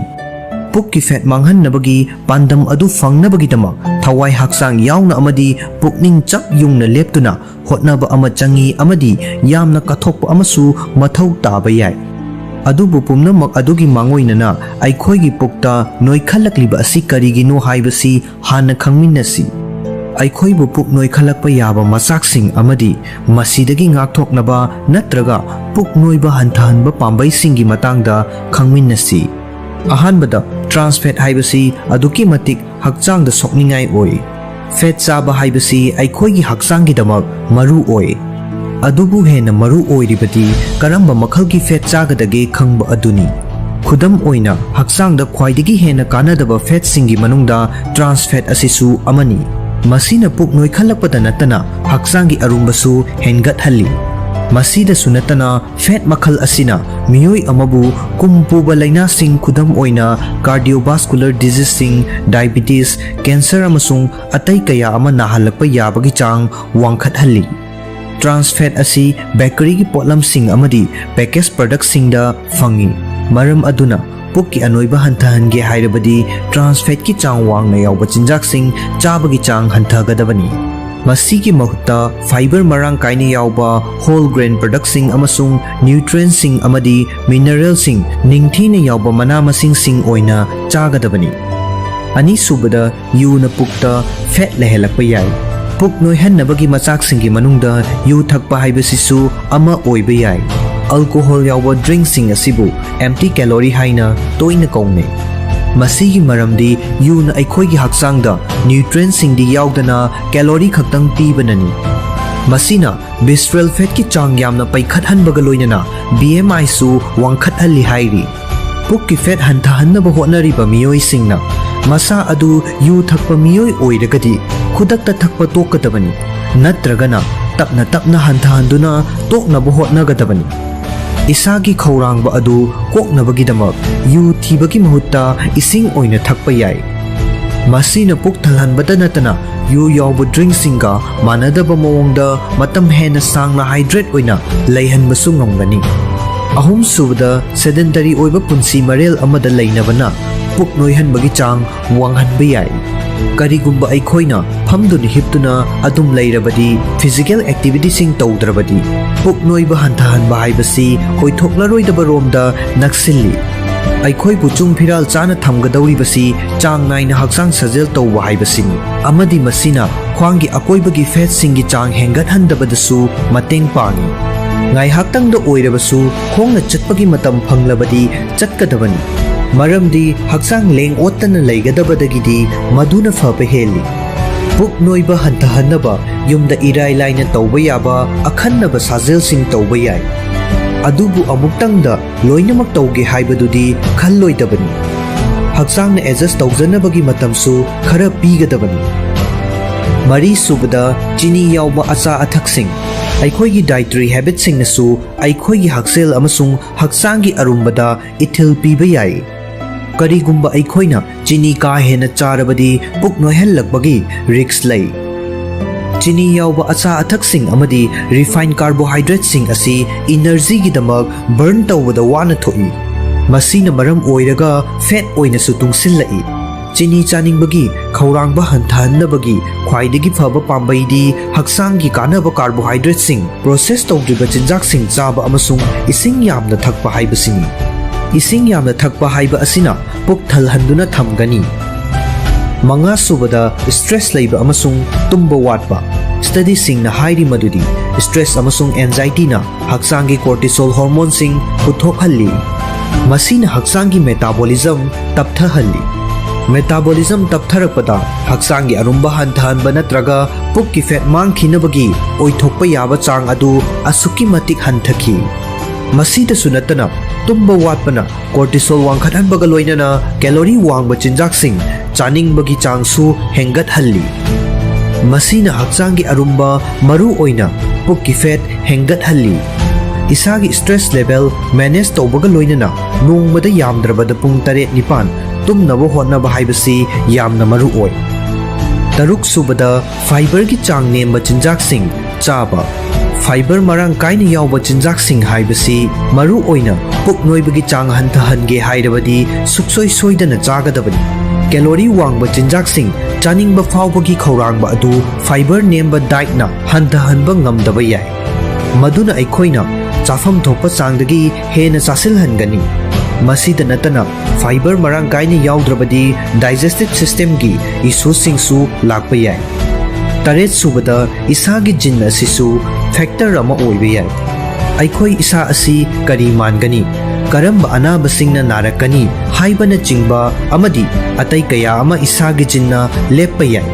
ꯄꯨꯛꯀꯤ ꯐꯦꯠ ꯃꯥꯡꯍꯟꯅꯕꯒꯤ ꯄꯥꯟꯗꯝ ꯑꯗꯨ ꯐꯪꯅꯕꯒꯤꯗꯃꯛ ꯊꯋꯥꯏ ꯍꯛꯆꯥꯡ ꯌꯥꯎꯅ ꯑꯃꯗꯤ ꯄꯨꯛꯅꯤꯡ ꯆꯞ ꯌꯨꯡꯅ ꯂꯦꯞꯇꯨꯅ ꯍꯣꯠꯅꯕ ꯑꯃ ꯆꯪꯏ ꯑꯃꯗꯤ ꯌꯥꯝꯅ ꯀꯠꯊꯣꯛꯄ ꯑꯃꯁꯨ ꯃꯊꯧ ꯇꯥꯕ ꯌꯥꯏ꯫ ꯑꯗꯨꯕꯨ ꯄꯨꯝꯅꯃꯛ ꯑꯗꯨꯒꯤ ꯃꯥꯡꯑꯣꯏꯅꯅ ꯑꯩꯈꯣꯏꯒꯤ ꯄꯨꯛꯇ ꯅꯣꯏꯈꯠꯂꯛꯂꯤꯕ ꯑꯁꯤ ꯀꯔꯤꯒꯤꯅꯣ ꯍꯥꯏꯕꯁꯤ ꯍꯥꯟꯅ ꯈꯪꯃꯤꯟꯅꯁꯤ꯫ ꯑꯩꯈꯣꯏꯕꯨ ꯄꯨꯛ ꯅꯣꯏꯈꯠꯂꯛꯄ ꯌꯥꯕ ꯃꯆꯥꯛꯁꯤꯡ ꯑꯃꯗꯤ ꯃꯁꯤꯗꯒꯤ ꯉꯥꯛꯊꯣꯛꯅꯕ ꯅꯠꯇ꯭ꯔꯒ ꯄꯨꯛ ꯅꯣꯏꯕ ꯍꯟꯊꯍꯟꯕ ꯄꯥꯝꯕꯩꯁꯤꯡꯒꯤ ꯃꯇꯥꯡꯗ ꯈꯪꯃꯤꯟꯅꯁꯤ꯫ ꯑꯍꯥꯟꯕꯗ, trans fat ꯍꯥꯏꯕꯁꯤ ꯑꯗꯨꯛꯀꯤ ꯃꯇꯤꯛ ꯍꯛꯆꯥꯡꯗ ꯁꯣꯛꯅꯤꯡꯉꯥꯏ ꯑꯣꯏ꯫ ꯐꯦꯠ ꯆꯥꯕ ꯍꯥꯏꯕꯁꯤ ꯑꯩꯈꯣꯏꯒꯤ ꯍꯛꯆꯥꯡꯒꯤꯗꯃꯛ ꯃꯔꯨ ꯑꯣꯏ꯫ ꯑꯗꯨꯕꯨ ꯍꯦꯟꯅ ꯃꯔꯨ ꯑꯣꯏꯔꯤꯕꯗꯤ ꯀꯔꯝꯕ ꯃꯈꯜꯒꯤ ꯐꯦꯠ ꯆꯥꯒꯗꯒꯦ ꯈꯪꯕ ꯑꯗꯨꯅꯤ꯫ ꯈꯨꯗꯝ ꯑꯣꯏꯅ, ꯍꯛꯆꯥꯡꯗ ꯈ꯭ꯋꯥꯏꯗꯒꯤ ꯍꯦꯟꯅ ꯀꯥꯟꯅꯗꯕ ꯐꯦꯠꯁꯤꯡꯒꯤ ꯃꯅꯨꯡꯗ trans fat ꯑꯁꯤꯁꯨ ꯑꯃꯅꯤ꯫ ꯃꯁꯤꯅ ꯄꯨꯛ ꯅꯣꯏꯈꯠꯂꯛꯄꯗ ꯅꯠꯇꯅ ꯍꯛꯆꯥꯡꯒꯤ ꯑꯔꯨꯝꯕꯁꯨ ꯍꯦꯟꯒꯠꯍꯜꯂꯤ꯫ ꯃꯁꯤꯗꯁꯨ ꯅꯠꯇꯅ, ꯐꯦꯠ ꯃꯈꯜ ꯑꯁꯤꯅ ꯃꯤꯑꯣꯏ ꯑꯃꯕꯨ ꯀꯨꯝ ꯄꯨꯕ ꯂꯥꯏꯅꯥꯁꯤꯡ, ꯈꯨꯗꯝ ꯑꯣꯏꯅ cardiovascular diseaseꯁꯤꯡ, diabetes, cancer ꯑꯃꯁꯨꯡ ꯑꯇꯩ ꯀꯌꯥ ꯑꯃ ꯅꯥꯍꯜꯂꯛꯄ ꯌꯥꯕꯒꯤ ꯆꯥꯡ ꯋꯥꯡꯈꯠꯍꯜꯂꯤ꯫ Trans fat ꯑꯁꯤ ꯕꯦꯀꯔꯤꯒꯤ ꯄꯣꯠꯂꯝꯁꯤꯡ ꯑꯃꯗꯤ package productꯁꯤꯡꯗ ꯐꯪꯏ꯫ ꯃꯔꯝ ꯑꯗꯨꯅ, ꯄꯨꯛꯀꯤ ꯑꯅꯣꯏꯕ ꯍꯟꯊꯍꯟꯒꯦ ꯍꯥꯏꯔꯕꯗꯤ trans fatꯀꯤ ꯆꯥꯡ ꯋꯥꯡꯅ ꯌꯥꯎꯕ ꯆꯤꯟꯖꯥꯛꯁꯤꯡ ꯆꯥꯕꯒꯤ ꯆꯥꯡ ꯍꯟꯊꯒꯗꯕꯅꯤ꯫ ꯃꯁꯤꯒꯤ ꯃꯍꯨꯠꯇ fiber ꯃꯔꯥꯡ ꯀꯥꯏꯅ ꯌꯥꯎꯕ whole grain productꯁꯤꯡ ꯑꯃꯁꯨꯡ nutrientsꯁꯤꯡ ꯑꯃꯗꯤ mineralꯁꯤꯡ ꯅꯤꯡꯊꯤꯅ ꯌꯥꯎꯕ ꯃꯅꯥ ꯃꯁꯤꯡꯁꯤꯡ ꯑꯣꯏꯅ ꯆꯥꯒꯗꯕꯅꯤ꯫ ꯑꯅꯤꯁꯨꯕꯗ, ꯌꯨꯅ ꯄꯨꯛꯇ ꯐꯦꯠ ꯂꯩꯍꯜꯂꯛꯄ ꯌꯥꯏ꯫ ꯄꯨꯛ ꯅꯣꯏꯍꯟꯅꯕꯒꯤ ꯃꯆꯥꯛꯁꯤꯡꯒꯤ ꯃꯅꯨꯡꯗ ꯌꯨ ꯊꯛꯄ ꯍꯥꯏꯕꯁꯤꯁꯨ ꯑꯃ ꯑꯣꯏꯕ ꯌꯥꯏ꯫ Alcohol ꯌꯥꯎꯕ drinkꯁꯤꯡ ꯑꯁꯤꯕꯨ empty calorie ꯍꯥꯏꯅ ꯇꯣꯏꯅ ꯀꯧꯅꯩ꯫ ꯃꯁꯤꯒꯤ ꯃꯔꯝꯗꯤ ꯌꯨꯅ ꯑꯩꯈꯣꯏꯒꯤ ꯍꯛꯆꯥꯡꯗ nutrientꯁꯤꯡꯗꯤ ꯌꯥꯎꯗꯅ calorie ꯈꯛꯇꯪ ꯄꯤꯕꯅꯅꯤ꯫ ꯃꯁꯤꯅ visceral fatꯀꯤ ꯆꯥꯡ ꯌꯥꯝꯅ ꯄꯩꯈꯠꯍꯟꯕꯒ ꯂꯣꯏꯅꯅ B M Iꯁꯨ ꯋꯥꯡꯈꯠꯍꯜꯂꯤ ꯍꯥꯏꯔꯤ꯫ ꯄꯨꯛꯀꯤ ꯐꯦꯠ ꯍꯟꯊꯍꯟꯅꯕ ꯍꯣꯠꯅꯔꯤꯕ ꯃꯤꯑꯣꯏꯁꯤꯡꯅ ꯃꯁꯥ ꯑꯗꯨ ꯌꯨ ꯊꯛꯄ ꯃꯤꯑꯣꯏ ꯑꯣꯏꯔꯒꯗꯤ ꯈꯨꯗꯛꯇ ꯊꯛꯄ ꯇꯣꯛꯀꯗꯕꯅꯤ, ꯅꯠꯇ꯭ꯔꯒꯅ ꯇꯞꯅ ꯇꯞꯅ ꯍꯟꯊꯍꯟꯗꯨꯅ ꯇꯣꯛꯅꯕ ꯍꯣꯠꯅꯒꯗꯕꯅꯤ꯫ ꯏꯁꯥꯒꯤ ꯈꯧꯔꯥꯡꯕ ꯑꯗꯨ ꯀꯣꯛꯅꯕꯒꯤꯗꯃꯛ ꯌꯨ ꯊꯤꯕꯒꯤ ꯃꯍꯨꯠꯇ ꯏꯁꯤꯡ ꯑꯣꯏꯅ ꯊꯛꯄ ꯌꯥꯏ꯫ ꯃꯁꯤꯅ ꯄꯨꯛ ꯊꯜꯍꯟꯕꯇ ꯅꯠꯇꯅ ꯌꯨ ꯌꯥꯎꯕ ꯗ꯭ꯔꯤꯡꯁꯤꯡꯒ ꯃꯥꯟꯅꯗꯕ ꯃꯑꯣꯡꯗ ꯃꯇꯝ ꯍꯦꯟꯅ ꯁꯥꯡꯅ ꯍꯥꯏꯗ꯭ꯔꯦꯠ ꯑꯣꯏꯅ ꯂꯩꯍꯟꯕꯁꯨ ꯉꯝꯒꯅꯤ꯫ ꯑꯍꯨꯝꯁꯨꯕꯗ, ꯁꯦꯗꯦꯟꯇꯔꯤ ꯑꯣꯏꯕ ꯄꯨꯟꯁꯤ ꯃꯔꯦꯜ ꯑꯃꯗ ꯂꯩꯅꯕꯅ ꯄꯨꯛ ꯅꯣꯏꯍꯟꯕꯒꯤ ꯆꯥꯡ ꯋꯥꯡꯍꯟꯕ ꯌꯥꯏ꯫ ꯀꯔꯤꯒꯨꯝꯕ ꯑꯩꯈꯣꯏꯅ ꯐꯝꯗꯨꯅ ꯍꯤꯞꯇꯨꯅ ꯑꯗꯨꯝ ꯂꯩꯔꯕꯗꯤ, ꯐꯤꯖꯤꯀꯦꯜ ꯑꯦꯛꯇꯤꯚꯤꯇꯤꯁꯤꯡ ꯇꯧꯗ꯭ꯔꯕꯗꯤ, ꯄꯨꯛ ꯅꯣꯏꯕ ꯍꯟꯊꯍꯟꯕ ꯍꯥꯏꯕꯁꯤ ꯑꯣꯏꯊꯣꯛꯂꯔꯣꯏꯗꯕ ꯔꯣꯝꯗ ꯅꯛꯁꯤꯜꯂꯤ꯫ ꯑꯩꯈꯣꯏꯕꯨ ꯆꯨꯡ ꯐꯤꯔꯥꯜ ꯆꯥꯅ ꯊꯝꯒꯗꯧꯔꯤꯕꯁꯤ ꯆꯥꯡ ꯅꯥꯏꯅ ꯍꯛꯆꯥꯡ ꯁꯥꯖꯦꯜ ꯇꯧꯕ ꯍꯥꯏꯕꯁꯤꯅꯤ, ꯑꯃꯗꯤ ꯃꯁꯤꯅ ꯈ꯭ꯋꯥꯡꯒꯤ ꯑꯀꯣꯏꯕꯒꯤ ꯐꯦꯠꯁꯤꯡꯒꯤ ꯆꯥꯡ ꯍꯦꯟꯒꯠꯍꯟꯗꯕꯗꯁꯨ ꯃꯇꯦꯡ ꯄꯥꯡꯏ꯫ ꯉꯥꯏꯍꯥꯛꯇꯪꯗ ꯑꯣꯏꯔꯕꯁꯨ ꯈꯣꯡꯅ ꯆꯠꯄꯒꯤ ꯃꯇꯝ ꯐꯪꯂꯕꯗꯤ ꯆꯠꯀꯗꯕꯅꯤ, ꯃꯔꯝꯗꯤ ꯍꯛꯆꯥꯡ ꯂꯦꯡ ꯑꯣꯠꯇꯅ ꯂꯩꯒꯗꯕꯗꯒꯤꯗꯤ ꯃꯗꯨꯅ ꯐꯕ ꯍꯦꯜꯂꯤ꯫ ꯄꯨꯛ ꯅꯣꯏꯕ ꯍꯟꯊꯍꯟꯅꯕ ꯌꯨꯝꯗ ꯏꯔꯥꯏ ꯂꯥꯏꯅ ꯇꯧꯕ ꯌꯥꯕ ꯑꯈꯟꯅꯕ ꯁꯥꯖꯦꯜꯁꯤꯡ ꯇꯧꯕ ꯌꯥꯏ꯫ ꯑꯗꯨꯕꯨ ꯑꯃꯨꯛꯇꯪꯗ ꯂꯣꯏꯅꯃꯛ ꯇꯧꯒꯦ ꯍꯥꯏꯕꯗꯨꯗꯤ ꯈꯜꯂꯣꯏꯗꯕꯅꯤ꯫ ꯍꯛꯆꯥꯡꯅ ꯑꯦꯗꯖꯁ ꯇꯧꯖꯅꯕꯒꯤ ꯃꯇꯝꯁꯨ ꯈꯔ ꯄꯤꯒꯗꯕꯅꯤ꯫ ꯃꯔꯤꯁꯨꯕꯗ, ꯆꯤꯅꯤ ꯌꯥꯎꯕ ꯑꯆꯥ ꯑꯊꯛꯁꯤꯡ꯫ ꯑꯩꯈꯣꯏꯒꯤ ꯗꯥꯏꯇꯔꯤ ꯍꯦꯕꯤꯠꯁꯤꯡꯅꯁꯨ ꯑꯩꯈꯣꯏꯒꯤ ꯍꯛꯁꯦꯜ ꯑꯃꯁꯨꯡ ꯍꯛꯆꯥꯡꯒꯤ ꯑꯔꯨꯝꯕꯗ ꯏꯊꯤꯜ ꯄꯤꯕ ꯌꯥꯏ꯫ ꯀꯔꯤꯒꯨꯝꯕ ꯑꯩꯈꯣꯏꯅ ꯆꯤꯅꯤ ꯀꯥ ꯍꯦꯟꯅ ꯆꯥꯔꯕꯗꯤ ꯄꯨꯛ ꯅꯣꯏꯍꯜꯂꯛꯄꯒꯤ ꯔꯤꯁ꯭ꯛ ꯂꯩ꯫ ꯆꯤꯅꯤ ꯌꯥꯎꯕ ꯑꯆꯥ ꯑꯊꯛꯁꯤꯡ ꯑꯃꯗꯤ ꯔꯤꯐꯥꯏꯟ ꯀꯥꯔꯕꯣꯍꯥꯏꯗ꯭ꯔꯦꯠꯁꯤꯡ ꯑꯁꯤ ꯏꯅꯔꯖꯤꯒꯤꯗꯃꯛ ꯕꯔꯟ ꯇꯧꯕꯗ ꯋꯥꯅ ꯊꯣꯛꯏ꯫ ꯃꯁꯤꯅ ꯃꯔꯝ ꯑꯣꯏꯔꯒ ꯐꯦꯠ ꯑꯣꯏꯅꯁꯨ ꯇꯨꯡꯁꯤꯜꯂꯛꯏ꯫ ꯆꯤꯅꯤ ꯆꯥꯅꯤꯡꯕꯒꯤ ꯈꯧꯔꯥꯡꯕ ꯍꯟꯊꯍꯟꯅꯕꯒꯤ ꯈ꯭ꯋꯥꯏꯗꯒꯤ ꯐꯕ ꯄꯥꯝꯕꯩꯗꯤ ꯍꯛꯆꯥꯡꯒꯤ ꯀꯥꯟꯅꯕ ꯀꯥꯔꯕꯣꯍꯥꯏꯗ꯭ꯔꯦꯠꯁꯤꯡ, ꯄ꯭ꯔꯣꯁꯦꯁ ꯇꯧꯗ꯭ꯔꯤꯕ ꯆꯤꯟꯖꯥꯛꯁꯤꯡ ꯆꯥꯕ ꯑꯃꯁꯨꯡ ꯏꯁꯤꯡ ꯌꯥꯝꯅ ꯊꯛꯄ ꯍꯥꯏꯕꯁꯤꯅꯤ꯫ ꯏꯁꯤꯡ ꯌꯥꯝꯅ ꯊꯛꯄ ꯍꯥꯏꯕ ꯑꯁꯤꯅ ꯄꯨꯛ ꯊꯜꯍꯟꯗꯨꯅ ꯊꯝꯒꯅꯤ꯫ ꯃꯉꯥꯁꯨꯕꯗ, ꯁ꯭ꯇ꯭ꯔꯦꯁ ꯂꯩꯕ ꯑꯃꯁꯨꯡ ꯇꯨꯝꯕ ꯋꯥꯠꯄ꯫ ꯁ꯭ꯇꯗꯤꯁꯤꯡꯅ ꯍꯥꯏꯔꯤ ꯃꯗꯨꯗꯤ ꯁ꯭ꯇ꯭ꯔꯦꯁ ꯑꯃꯁꯨꯡ ꯑꯦꯟꯖꯥꯏꯇꯤꯅ ꯍꯛꯆꯥꯡꯒꯤ ꯀꯣꯔꯇꯤꯁꯣꯜ ꯍꯣꯔꯃꯣꯟꯁꯤꯡ ꯄꯨꯊꯣꯛꯍꯜꯂꯤ꯫ ꯃꯁꯤꯅ ꯍꯛꯆꯥꯡꯒꯤ ꯃꯦꯇꯥꯕꯣꯂꯤꯖꯝ ꯇꯞꯊꯍꯜꯂꯤ꯫ ꯃꯦꯇꯥꯕꯣꯂꯤꯖꯝ ꯇꯞꯊꯔꯛꯄꯗ ꯍꯛꯆꯥꯡꯒꯤ ꯑꯔꯨꯝꯕ ꯍꯟꯊꯍꯟꯕ ꯅꯠꯇ꯭ꯔꯒ ꯄꯨꯛꯀꯤ ꯐꯦꯠ ꯃꯥꯡꯈꯤꯅꯕꯒꯤ ꯑꯣꯏꯊꯣꯛꯄ ꯌꯥꯕ ꯆꯥꯡ ꯑꯗꯨ ꯑꯁꯨꯛꯀꯤ ꯃꯇꯤꯛ ꯍꯟꯊꯈꯤ꯫ ꯃꯁꯤꯗꯁꯨ ꯅꯠꯇꯅ, ꯇꯨꯝꯕ ꯋꯥꯠꯄꯅ ꯀꯣꯔꯇꯤꯁꯣꯜ ꯋꯥꯡꯈꯠꯍꯟꯕꯒ ꯂꯣꯏꯅꯅ ꯀꯦꯂꯣꯔꯤ ꯋꯥꯡꯕ ꯆꯤꯟꯖꯥꯛꯁꯤꯡ ꯆꯥꯅꯤꯡꯕꯒꯤ ꯆꯥꯡꯁꯨ ꯍꯦꯟꯒꯠꯍꯜꯂꯤ꯫ ꯃꯁꯤꯅ ꯍꯛꯆꯥꯡꯒꯤ ꯑꯔꯨꯝꯕ, ꯃꯔꯨ ꯑꯣꯏꯅ ꯄꯨꯛꯀꯤ ꯐꯦꯠ ꯍꯦꯟꯒꯠꯍꯜꯂꯤ꯫ ꯏꯁꯥꯒꯤ ꯁ꯭ꯇ꯭ꯔꯦꯁ ꯂꯦꯚꯦꯜ ꯃꯦꯅꯦꯖ ꯇꯧꯕꯒ ꯂꯣꯏꯅꯅ ꯅꯣꯡꯃꯗ ꯌꯥꯝꯗ꯭ꯔꯕꯗ ꯄꯨꯡ ꯇꯔꯦꯠ ꯅꯤꯄꯥꯟ ꯇꯨꯝꯅꯕ ꯍꯣꯠꯅꯕ ꯍꯥꯏꯕꯁꯤ ꯌꯥꯝꯅ ꯃꯔꯨ ꯑꯣꯏ꯫ ꯇꯔꯨꯛ ꯁꯨꯕꯗ, ꯐꯥꯏꯕꯔꯒꯤ ꯆꯥꯡ ꯅꯦꯝꯕ ꯆꯤꯟꯖꯥꯛꯁꯤꯡ ꯆꯥꯕ꯫ ꯐꯥꯏꯕꯔ ꯃꯔꯥꯡ ꯀꯥꯏꯅ ꯌꯥꯎꯕ ꯆꯤꯟꯖꯥꯛꯁꯤꯡ ꯍꯥꯏꯕꯁꯤ ꯃꯔꯨ ꯑꯣꯏꯅ ꯄꯨꯛ ꯅꯣꯏꯕꯒꯤ ꯆꯥꯡ ꯍꯟꯊꯍꯟꯒꯦ ꯍꯥꯏꯔꯕꯗꯤ ꯁꯨꯛꯁꯣꯏ ꯁꯣꯏꯗꯅ ꯆꯥꯒꯗꯕꯅꯤ꯫ ꯀꯦꯂꯣꯔꯤ ꯋꯥꯡꯕ ꯆꯤꯟꯖꯥꯛꯁꯤꯡ ꯆꯥꯅꯤꯡꯕ ꯐꯥꯎꯕꯒꯤ ꯈꯧꯔꯥꯡꯕ ꯑꯗꯨ ꯐꯥꯏꯕꯔ ꯅꯦꯝꯕ ꯗꯥꯏꯠꯅ ꯍꯟꯊꯍꯟꯕ ꯉꯝꯗꯕ ꯌꯥꯏ꯫ ꯃꯗꯨꯅ ꯑꯩꯈꯣꯏꯅ ꯆꯥꯐꯝ ꯊꯣꯛꯄ ꯆꯥꯡꯗꯒꯤ ꯍꯦꯟꯅ ꯆꯥꯁꯤꯜꯍꯟꯒꯅꯤ꯫ ꯃꯁꯤꯗ ꯅꯠꯇꯅ, ꯐꯥꯏꯕꯔ ꯃꯔꯥꯡ ꯀꯥꯏꯅ ꯌꯥꯎꯗ꯭ꯔꯕꯗꯤ ꯗꯥꯏꯖꯦꯁꯇꯤꯚ ꯁꯤꯁꯇꯦꯝꯒꯤ ꯏꯁꯨꯁꯤꯡꯁꯨ ꯂꯥꯛꯄ ꯌꯥꯏ꯫ ꯇꯔꯦꯠ ꯁꯨꯕꯗ, ꯏꯁꯥꯒꯤ ꯖꯤꯟ ꯑꯁꯤꯁꯨ ꯐꯦꯛꯇꯔ ꯑꯃ ꯑꯣꯏꯕ ꯌꯥꯏ꯫ ꯑꯩꯈꯣꯏ ꯏꯁꯥ ꯑꯁꯤ ꯀꯔꯤ ꯃꯥꯟꯒꯅꯤ, ꯀꯔꯝꯕ ꯑꯅꯥꯕꯁꯤꯡꯅ ꯅꯥꯔꯛꯀꯅꯤ ꯍꯥꯏꯕꯅꯆꯤꯡꯕ ꯑꯃꯗꯤ ꯑꯇꯩ ꯀꯌꯥ ꯑꯃ ꯏꯁꯥꯒꯤ ꯖꯤꯟꯅ ꯂꯦꯞꯄ ꯌꯥꯏ꯫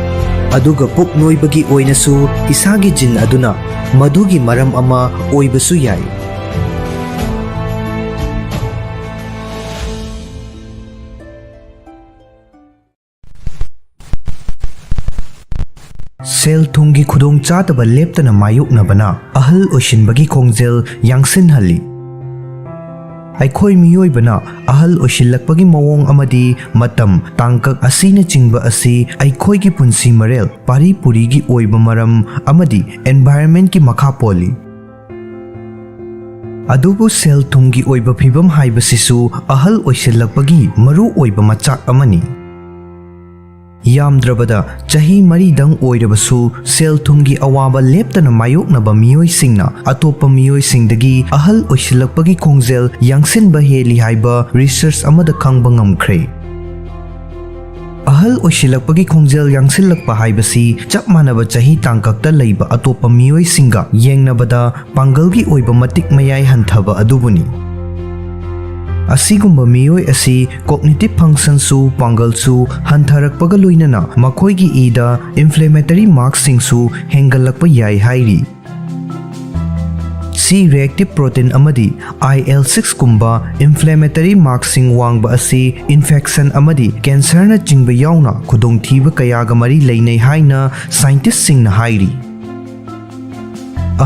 ꯑꯗꯨꯒ ꯄꯨꯛ ꯅꯣꯏꯕꯒꯤ ꯑꯣꯏꯅꯁꯨ ꯏꯁꯥꯒꯤ ꯖꯤꯟ ꯑꯗꯨꯅ ꯃꯗꯨꯒꯤ ꯃꯔꯝ ꯑꯃ ꯑꯣꯏꯕꯁꯨ ꯌꯥꯏ꯫ ꯁꯦꯜ ꯊꯨꯝꯒꯤ ꯈꯨꯗꯣꯡꯆꯥꯗꯕ ꯂꯦꯞꯇꯅ ꯃꯥꯌꯣꯛꯅꯕꯅ ꯑꯍꯜ ꯑꯣꯏꯁꯤꯟꯕꯒꯤ ꯈꯣꯡꯖꯦꯜ ꯌꯥꯡꯁꯤꯟꯍꯜꯂꯤ꯫ ꯑꯩꯈꯣꯏ ꯃꯤꯑꯣꯏꯕꯅ ꯑꯍꯜ ꯑꯣꯏꯁꯤꯜꯂꯛꯄꯒꯤ ꯃꯑꯣꯡ ꯑꯃꯗꯤ ꯃꯇꯝ, ꯇꯥꯡꯀꯛ ꯑꯁꯤꯅꯆꯤꯡꯕ ꯑꯁꯤ ꯑꯩꯈꯣꯏꯒꯤ ꯄꯨꯟꯁꯤ ꯃꯔꯦꯜ, ꯄꯥꯔꯤ ꯄꯨꯔꯤꯒꯤ ꯑꯣꯏꯕ ꯃꯔꯝ ꯑꯃꯗꯤ ꯑꯦꯟꯚꯥꯏꯔꯟꯃꯦꯟꯠꯀꯤ ꯃꯈꯥ ꯄꯣꯜꯂꯤ꯫ ꯑꯗꯨꯕꯨ ꯁꯦꯜ ꯊꯨꯝꯒꯤ ꯑꯣꯏꯕ ꯐꯤꯚꯝ ꯍꯥꯏꯕꯁꯤꯁꯨ ꯑꯍꯜ ꯑꯣꯏꯁꯤꯜꯂꯛꯄꯒꯤ ꯃꯔꯨ ꯑꯣꯏꯕ ꯃꯆꯥꯛ ꯑꯃꯅꯤ꯫ ꯌꯥꯝꯗ꯭ꯔꯕꯗ ꯆꯍꯤ ꯃꯔꯤꯗꯪ ꯑꯣꯏꯔꯕꯁꯨ, ꯁꯦꯜ ꯊꯨꯝꯒꯤ ꯑꯋꯥꯕ ꯂꯦꯞꯇꯅ ꯃꯥꯌꯣꯛꯅꯕ ꯃꯤꯑꯣꯏꯁꯤꯡꯅ ꯑꯇꯣꯞꯄ ꯃꯤꯑꯣꯏꯁꯤꯡꯗꯒꯤ ꯑꯍꯜ ꯑꯣꯏꯁꯤꯜꯂꯛꯄꯒꯤ ꯈꯣꯡꯖꯦꯜ ꯌꯥꯡꯁꯤꯟꯕ ꯍꯦꯜꯂꯤ ꯍꯥꯏꯕ ꯔꯤꯁꯔꯆ ꯑꯃꯗ ꯈꯪꯕ ꯉꯝꯈ꯭ꯔꯦ꯫ ꯑꯍꯜ ꯑꯣꯏꯁꯤꯜꯂꯛꯄꯒꯤ ꯈꯣꯡꯖꯦꯜ ꯌꯥꯡꯁꯤꯜꯂꯛꯄ ꯍꯥꯏꯕꯁꯤ ꯆꯞ ꯃꯥꯟꯅꯕ ꯆꯍꯤ ꯇꯥꯡꯀꯛꯇ ꯂꯩꯕ ꯑꯇꯣꯞꯄ ꯃꯤꯑꯣꯏꯁꯤꯡꯒ ꯌꯦꯡꯅꯕꯗ ꯄꯥꯡꯒꯜꯒꯤ ꯑꯣꯏꯕ ꯃꯇꯤꯛ ꯃꯌꯥꯏ ꯍꯟꯊꯕ ꯑꯗꯨꯕꯨꯅꯤ꯫ ꯑꯁꯤꯒꯨꯝꯕ ꯃꯤꯑꯣꯏ ꯑꯁꯤ ꯀꯣꯒꯅꯤꯇꯤꯚ ꯐꯪꯁꯟꯁꯨ, ꯄꯥꯡꯒꯜꯁꯨ ꯍꯟꯊꯔꯛꯄꯒ ꯂꯣꯏꯅꯅ ꯃꯈꯣꯏꯒꯤ ꯏꯗ ꯏꯟꯐ꯭ꯂꯦꯃꯦꯇꯔꯤ ꯃꯥꯔꯛꯁꯤꯡꯁꯨ ꯍꯦꯟꯒꯠꯂꯛꯄ ꯌꯥꯏ ꯍꯥꯏꯔꯤ꯫ C reactive protein ꯑꯃꯗꯤ I L six ꯀꯨꯝꯕ inflammatory markꯁꯤꯡ ꯋꯥꯡꯕ ꯑꯁꯤ infection ꯑꯃꯗꯤ cancerꯅꯆꯤꯡꯕ ꯌꯥꯎꯅ ꯈꯨꯗꯣꯡꯊꯤꯕ ꯀꯌꯥꯒ ꯃꯔꯤ ꯂꯩꯅꯩ ꯍꯥꯏꯅ scientistꯁꯤꯡꯅ ꯍꯥꯏꯔꯤ꯫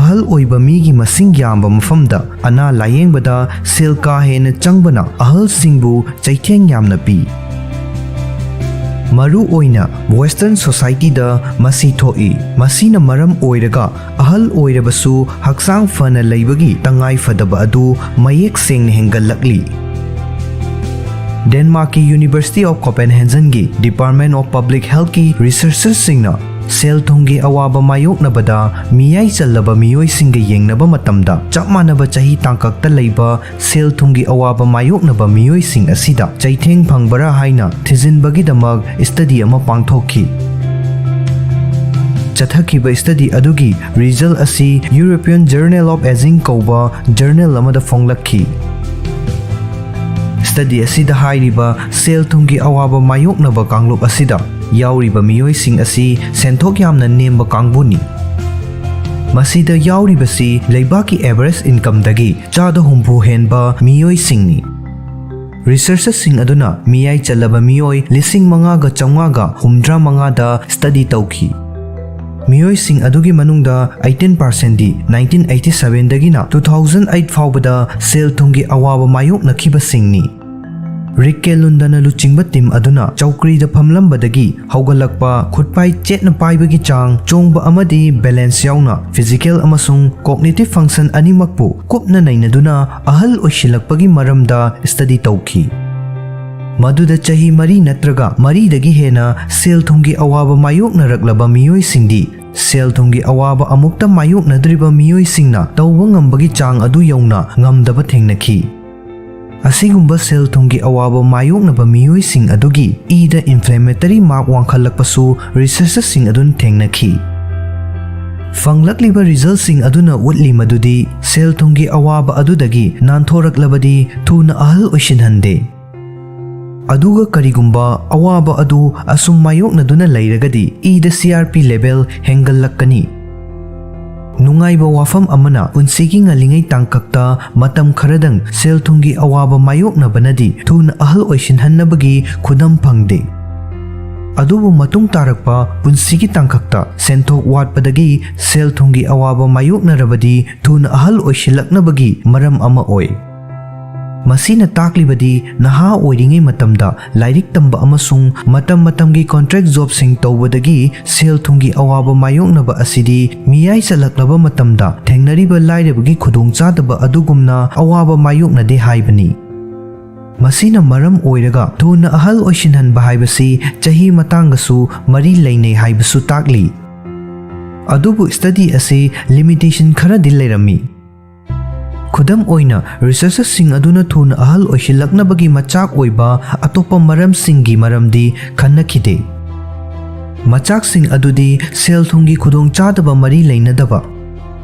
ꯑꯍꯜ ꯑꯣꯏꯕ ꯃꯤꯒꯤ ꯃꯁꯤꯡ ꯌꯥꯝꯕ ꯃꯐꯝꯗ ꯑꯅꯥ ꯂꯥꯌꯦꯡꯕꯗ ꯁꯦꯜ ꯀꯥ ꯍꯦꯟꯅ ꯆꯪꯕꯅ ꯑꯍꯜꯁꯤꯡꯕꯨ ꯆꯩꯊꯦꯡ ꯌꯥꯝꯅ ꯄꯤ꯫ ꯃꯔꯨ ꯑꯣꯏꯅ Western societyꯗ ꯃꯁꯤ ꯊꯣꯛꯏ꯫ ꯃꯁꯤꯅ ꯃꯔꯝ ꯑꯣꯏꯔꯒ ꯑꯍꯜ ꯑꯣꯏꯔꯕꯁꯨ ꯍꯛꯆꯥꯡ ꯐꯅ ꯂꯩꯕꯒꯤ ꯇꯉꯥꯏ ꯐꯗꯕ ꯑꯗꯨ ꯃꯌꯦꯛ ꯁꯦꯡꯅ ꯍꯦꯟꯒꯠꯂꯛꯂꯤ꯫ ꯗꯦꯟꯃꯥꯔꯛꯀꯤ University of Copenhagenꯒꯤ Department of Public Healthꯀꯤ researchersꯁꯤꯡꯅ ꯁꯦꯜ ꯊꯨꯝꯒꯤ ꯑꯋꯥꯕ ꯃꯥꯌꯣꯛꯅꯕꯗ ꯃꯤꯌꯥꯏ ꯆꯜꯂꯕ ꯃꯤꯑꯣꯏꯁꯤꯡꯒ ꯌꯦꯡꯅꯕ ꯃꯇꯝꯗ, ꯆꯞ ꯃꯥꯟꯅꯕ ꯆꯍꯤ ꯇꯥꯡꯀꯛꯇ ꯂꯩꯕ ꯁꯦꯜ ꯊꯨꯝꯒꯤ ꯑꯋꯥꯕ ꯃꯥꯌꯣꯛꯅꯕ ꯃꯤꯑꯣꯏꯁꯤꯡ ꯑꯁꯤꯗ ꯆꯩꯊꯦꯡ ꯐꯪꯕꯔꯥ ꯍꯥꯏꯅ ꯊꯤꯖꯤꯟꯕꯒꯤꯗꯃꯛ study ꯑꯃ ꯄꯥꯡꯊꯣꯛꯈꯤ꯫ ꯆꯠꯊꯈꯤꯕ study ꯑꯗꯨꯒꯤ result ꯑꯁꯤ European Journal of Aging ꯀꯧꯕ journal ꯑꯃꯗ ꯐꯣꯡꯂꯛꯈꯤ꯫ Study ꯑꯁꯤꯗ ꯍꯥꯏꯔꯤꯕ ꯁꯦꯜ ꯊꯨꯝꯒꯤ ꯑꯋꯥꯕ ꯃꯥꯌꯣꯛꯅꯕ ꯀꯥꯡꯂꯨꯞ ꯑꯁꯤꯗ ꯌꯥꯎꯔꯤꯕ ꯃꯤꯑꯣꯏꯁꯤꯡ ꯑꯁꯤ ꯁꯦꯟꯊꯣꯛ ꯌꯥꯝꯅ ꯅꯦꯝꯕ ꯀꯥꯡꯕꯨꯅꯤ꯫ ꯃꯁꯤꯗ ꯌꯥꯎꯔꯤꯕꯁꯤ ꯂꯩꯕꯥꯛꯀꯤ average incomeꯗꯒꯤ ꯆꯥꯗ ꯍꯨꯝꯐꯨ ꯍꯦꯟꯕ ꯃꯤꯑꯣꯏꯁꯤꯡꯅꯤ꯫ Researcherꯁꯤꯡ ꯑꯗꯨꯅ ꯃꯤꯌꯥꯏ ꯆꯜꯂꯕ ꯃꯤꯑꯣꯏ ꯂꯤꯁꯤꯡ ꯃꯉꯥꯒ ꯆꯥꯝꯃꯉꯥꯒ ꯍꯨꯝꯗ꯭ꯔꯥ ꯃꯉꯥꯗ study ꯇꯧꯈꯤ꯫ ꯃꯤꯑꯣꯏꯁꯤꯡ ꯑꯗꯨꯒꯤ ꯃꯅꯨꯡꯗ eighteen percentꯗꯤ nineteen eighty sevenꯗꯒꯤꯅ two thousand eight ꯐꯥꯎꯕꯗ ꯁꯦꯜ ꯊꯨꯝꯒꯤ ꯑꯋꯥꯕ ꯃꯥꯌꯣꯛꯅꯈꯤꯕꯁꯤꯡꯅꯤ꯫ ꯔꯤꯛ ꯀꯦ ꯂꯨꯟꯗꯅ ꯂꯨꯆꯤꯡꯕ team ꯑꯗꯨꯅ ꯆꯧꯀ꯭ꯔꯤꯗ ꯐꯝꯂꯝꯕꯗꯒꯤ ꯍꯧꯒꯠꯂꯛꯄ, ꯈꯨꯠꯄꯥꯏ ꯆꯦꯠꯅ ꯄꯥꯏꯕꯒꯤ ꯆꯥꯡ, ꯆꯣꯡꯕ ꯑꯃꯗꯤ balance ꯌꯥꯎꯅ physical ꯑꯃꯁꯨꯡ cognitive function ꯑꯅꯤꯃꯛꯄꯨ ꯀꯨꯞꯅ ꯅꯩꯅꯗꯨꯅ ꯑꯍꯜ ꯑꯣꯏꯁꯤꯜꯂꯛꯄꯒꯤ ꯃꯔꯝꯗ study ꯇꯧꯈꯤ꯫ ꯃꯗꯨꯗ ꯆꯍꯤ ꯃꯔꯤ ꯅꯠꯇ꯭ꯔꯒ ꯃꯔꯤꯗꯒꯤ ꯍꯦꯟꯅ ꯁꯦꯜ ꯊꯨꯝꯒꯤ ꯑꯋꯥꯕ ꯃꯥꯌꯣꯛꯅꯔꯛꯂꯕ ꯃꯤꯑꯣꯏꯁꯤꯡꯗꯤ ꯁꯦꯜ ꯊꯨꯝꯒꯤ ꯑꯋꯥꯕ ꯑꯃꯨꯛꯇ ꯃꯥꯌꯣꯛꯅꯗ꯭ꯔꯤꯕ ꯃꯤꯑꯣꯏꯁꯤꯡꯅ ꯇꯧꯕ ꯉꯝꯕꯒꯤ ꯆꯥꯡ ꯑꯗꯨ ꯌꯧꯅ ꯉꯝꯗꯕ ꯊꯦꯡꯅꯈꯤ꯫ ꯑꯁꯤꯒꯨꯝꯕ ꯁꯦꯜ ꯊꯨꯝꯒꯤ ꯑꯋꯥꯕ ꯃꯥꯌꯣꯛꯅꯕ ꯃꯤꯑꯣꯏꯁꯤꯡ ꯑꯗꯨꯒꯤ ꯏꯗ inflammatory mark ꯋꯥꯡꯈꯠꯂꯛꯄꯁꯨ researcherꯁꯤꯡ ꯑꯗꯨꯅ ꯊꯦꯡꯅꯈꯤ꯫ ꯐꯪꯂꯛꯂꯤꯕ resultꯁꯤꯡ ꯑꯗꯨꯅ ꯎꯠꯂꯤ ꯃꯗꯨꯗꯤ ꯁꯦꯜ ꯊꯨꯝꯒꯤ ꯑꯋꯥꯕ ꯑꯗꯨꯗꯒꯤ ꯅꯥꯟꯊꯣꯔꯛꯂꯕꯗꯤ ꯊꯨꯅ ꯑꯍꯜ ꯑꯣꯏꯁꯤꯟꯍꯟꯗꯦ꯫ ꯑꯗꯨꯒ ꯀꯔꯤꯒꯨꯝꯕ ꯑꯋꯥꯕ ꯑꯗꯨ ꯑꯁꯨꯝ ꯃꯥꯌꯣꯛꯅꯗꯨꯅ ꯂꯩꯔꯒꯗꯤ ꯏꯗ C R P level ꯍꯦꯟꯒꯠꯂꯛꯀꯅꯤ꯫ ꯅꯨꯡꯉꯥꯏꯕ ꯋꯥꯐꯝ ꯑꯃꯅ, ꯄꯨꯟꯁꯤꯒꯤ ꯉꯜꯂꯤꯉꯩ ꯇꯥꯡꯀꯛꯇ ꯃꯇꯝ ꯈꯔꯗꯪ ꯁꯦꯜ ꯊꯨꯝꯒꯤ ꯑꯋꯥꯕ ꯃꯥꯌꯣꯛꯅꯕꯅꯗꯤ ꯊꯨꯅ ꯑꯍꯜ ꯑꯣꯏꯁꯤꯟꯍꯟꯅꯕꯒꯤ ꯈꯨꯗꯝ ꯐꯪꯗꯦ꯫ ꯑꯗꯨꯕꯨ ꯃꯇꯨꯡ ꯇꯥꯔꯛꯄ ꯄꯨꯟꯁꯤꯒꯤ ꯇꯥꯡꯀꯛꯇ ꯁꯦꯟꯊꯣꯛ ꯋꯥꯠꯄꯗꯒꯤ ꯁꯦꯜ ꯊꯨꯝꯒꯤ ꯑꯋꯥꯕ ꯃꯥꯌꯣꯛꯅꯔꯕꯗꯤ ꯊꯨꯅ ꯑꯍꯜ ꯑꯣꯏꯁꯤꯜꯂꯛꯅꯕꯒꯤ ꯃꯔꯝ ꯑꯃ ꯑꯣꯏ꯫ ꯃꯁꯤꯅ ꯇꯥꯛꯂꯤꯕꯗꯤ ꯅꯍꯥ ꯑꯣꯏꯔꯤꯉꯩ ꯃꯇꯝꯗ ꯂꯥꯏꯔꯤꯛ ꯇꯝꯕ ꯑꯃꯁꯨꯡ ꯃꯇꯝ ꯃꯇꯝꯒꯤ ꯀꯣꯟꯇ꯭ꯔꯦꯛ ꯖꯣꯕꯁꯤꯡ ꯇꯧꯕꯗꯒꯤ ꯁꯦꯜ ꯊꯨꯝꯒꯤ ꯑꯋꯥꯕ ꯃꯥꯌꯣꯛꯅꯕ ꯑꯁꯤꯗꯤ ꯃꯤꯌꯥꯏ ꯆꯜꯂꯛꯂꯕ ꯃꯇꯝꯗ ꯊꯦꯡꯅꯔꯤꯕ ꯂꯥꯏꯔꯕꯒꯤ ꯈꯨꯗꯣꯡꯆꯥꯗꯕ ꯑꯗꯨꯒꯨꯝꯅ ꯑꯋꯥꯕ ꯃꯥꯌꯣꯛꯅꯗꯦ ꯍꯥꯏꯕꯅꯤ꯫ ꯃꯁꯤꯅ ꯃꯔꯝ ꯑꯣꯏꯔꯒ ꯊꯨꯅ ꯑꯍꯜ ꯑꯣꯏꯁꯤꯟꯍꯟꯕ ꯍꯥꯏꯕꯁꯤ ꯆꯍꯤ ꯃꯇꯥꯡꯒꯁꯨ ꯃꯔꯤ ꯂꯩꯅꯩ ꯍꯥꯏꯕꯁꯨ ꯇꯥꯛꯂꯤ꯫ ꯑꯗꯨꯕꯨ ꯁ꯭ꯇꯗꯤ ꯑꯁꯤ ꯂꯤꯃꯤꯇꯦꯁꯟ ꯈꯔꯗꯤ ꯂꯩꯔꯝꯃꯤ꯫ ꯈꯨꯗꯝ ꯑꯣꯏꯅ, ꯔꯤꯁꯔꯆꯔꯁꯤꯡ ꯑꯗꯨꯅ ꯊꯨꯅ ꯑꯍꯜ ꯑꯣꯏꯁꯤꯜꯂꯛꯅꯕꯒꯤ ꯃꯆꯥꯛ ꯑꯣꯏꯕ ꯑꯇꯣꯞꯄ ꯃꯔꯝꯁꯤꯡꯒꯤ ꯃꯔꯝꯗꯤ ꯈꯟꯅꯈꯤꯗꯦ꯫ ꯃꯆꯥꯛꯁꯤꯡ ꯑꯗꯨꯗꯤ ꯁꯦꯜ ꯊꯨꯝꯒꯤ ꯈꯨꯗꯣꯡꯆꯥꯗꯕ ꯃꯔꯤ ꯂꯩꯅꯗꯕ,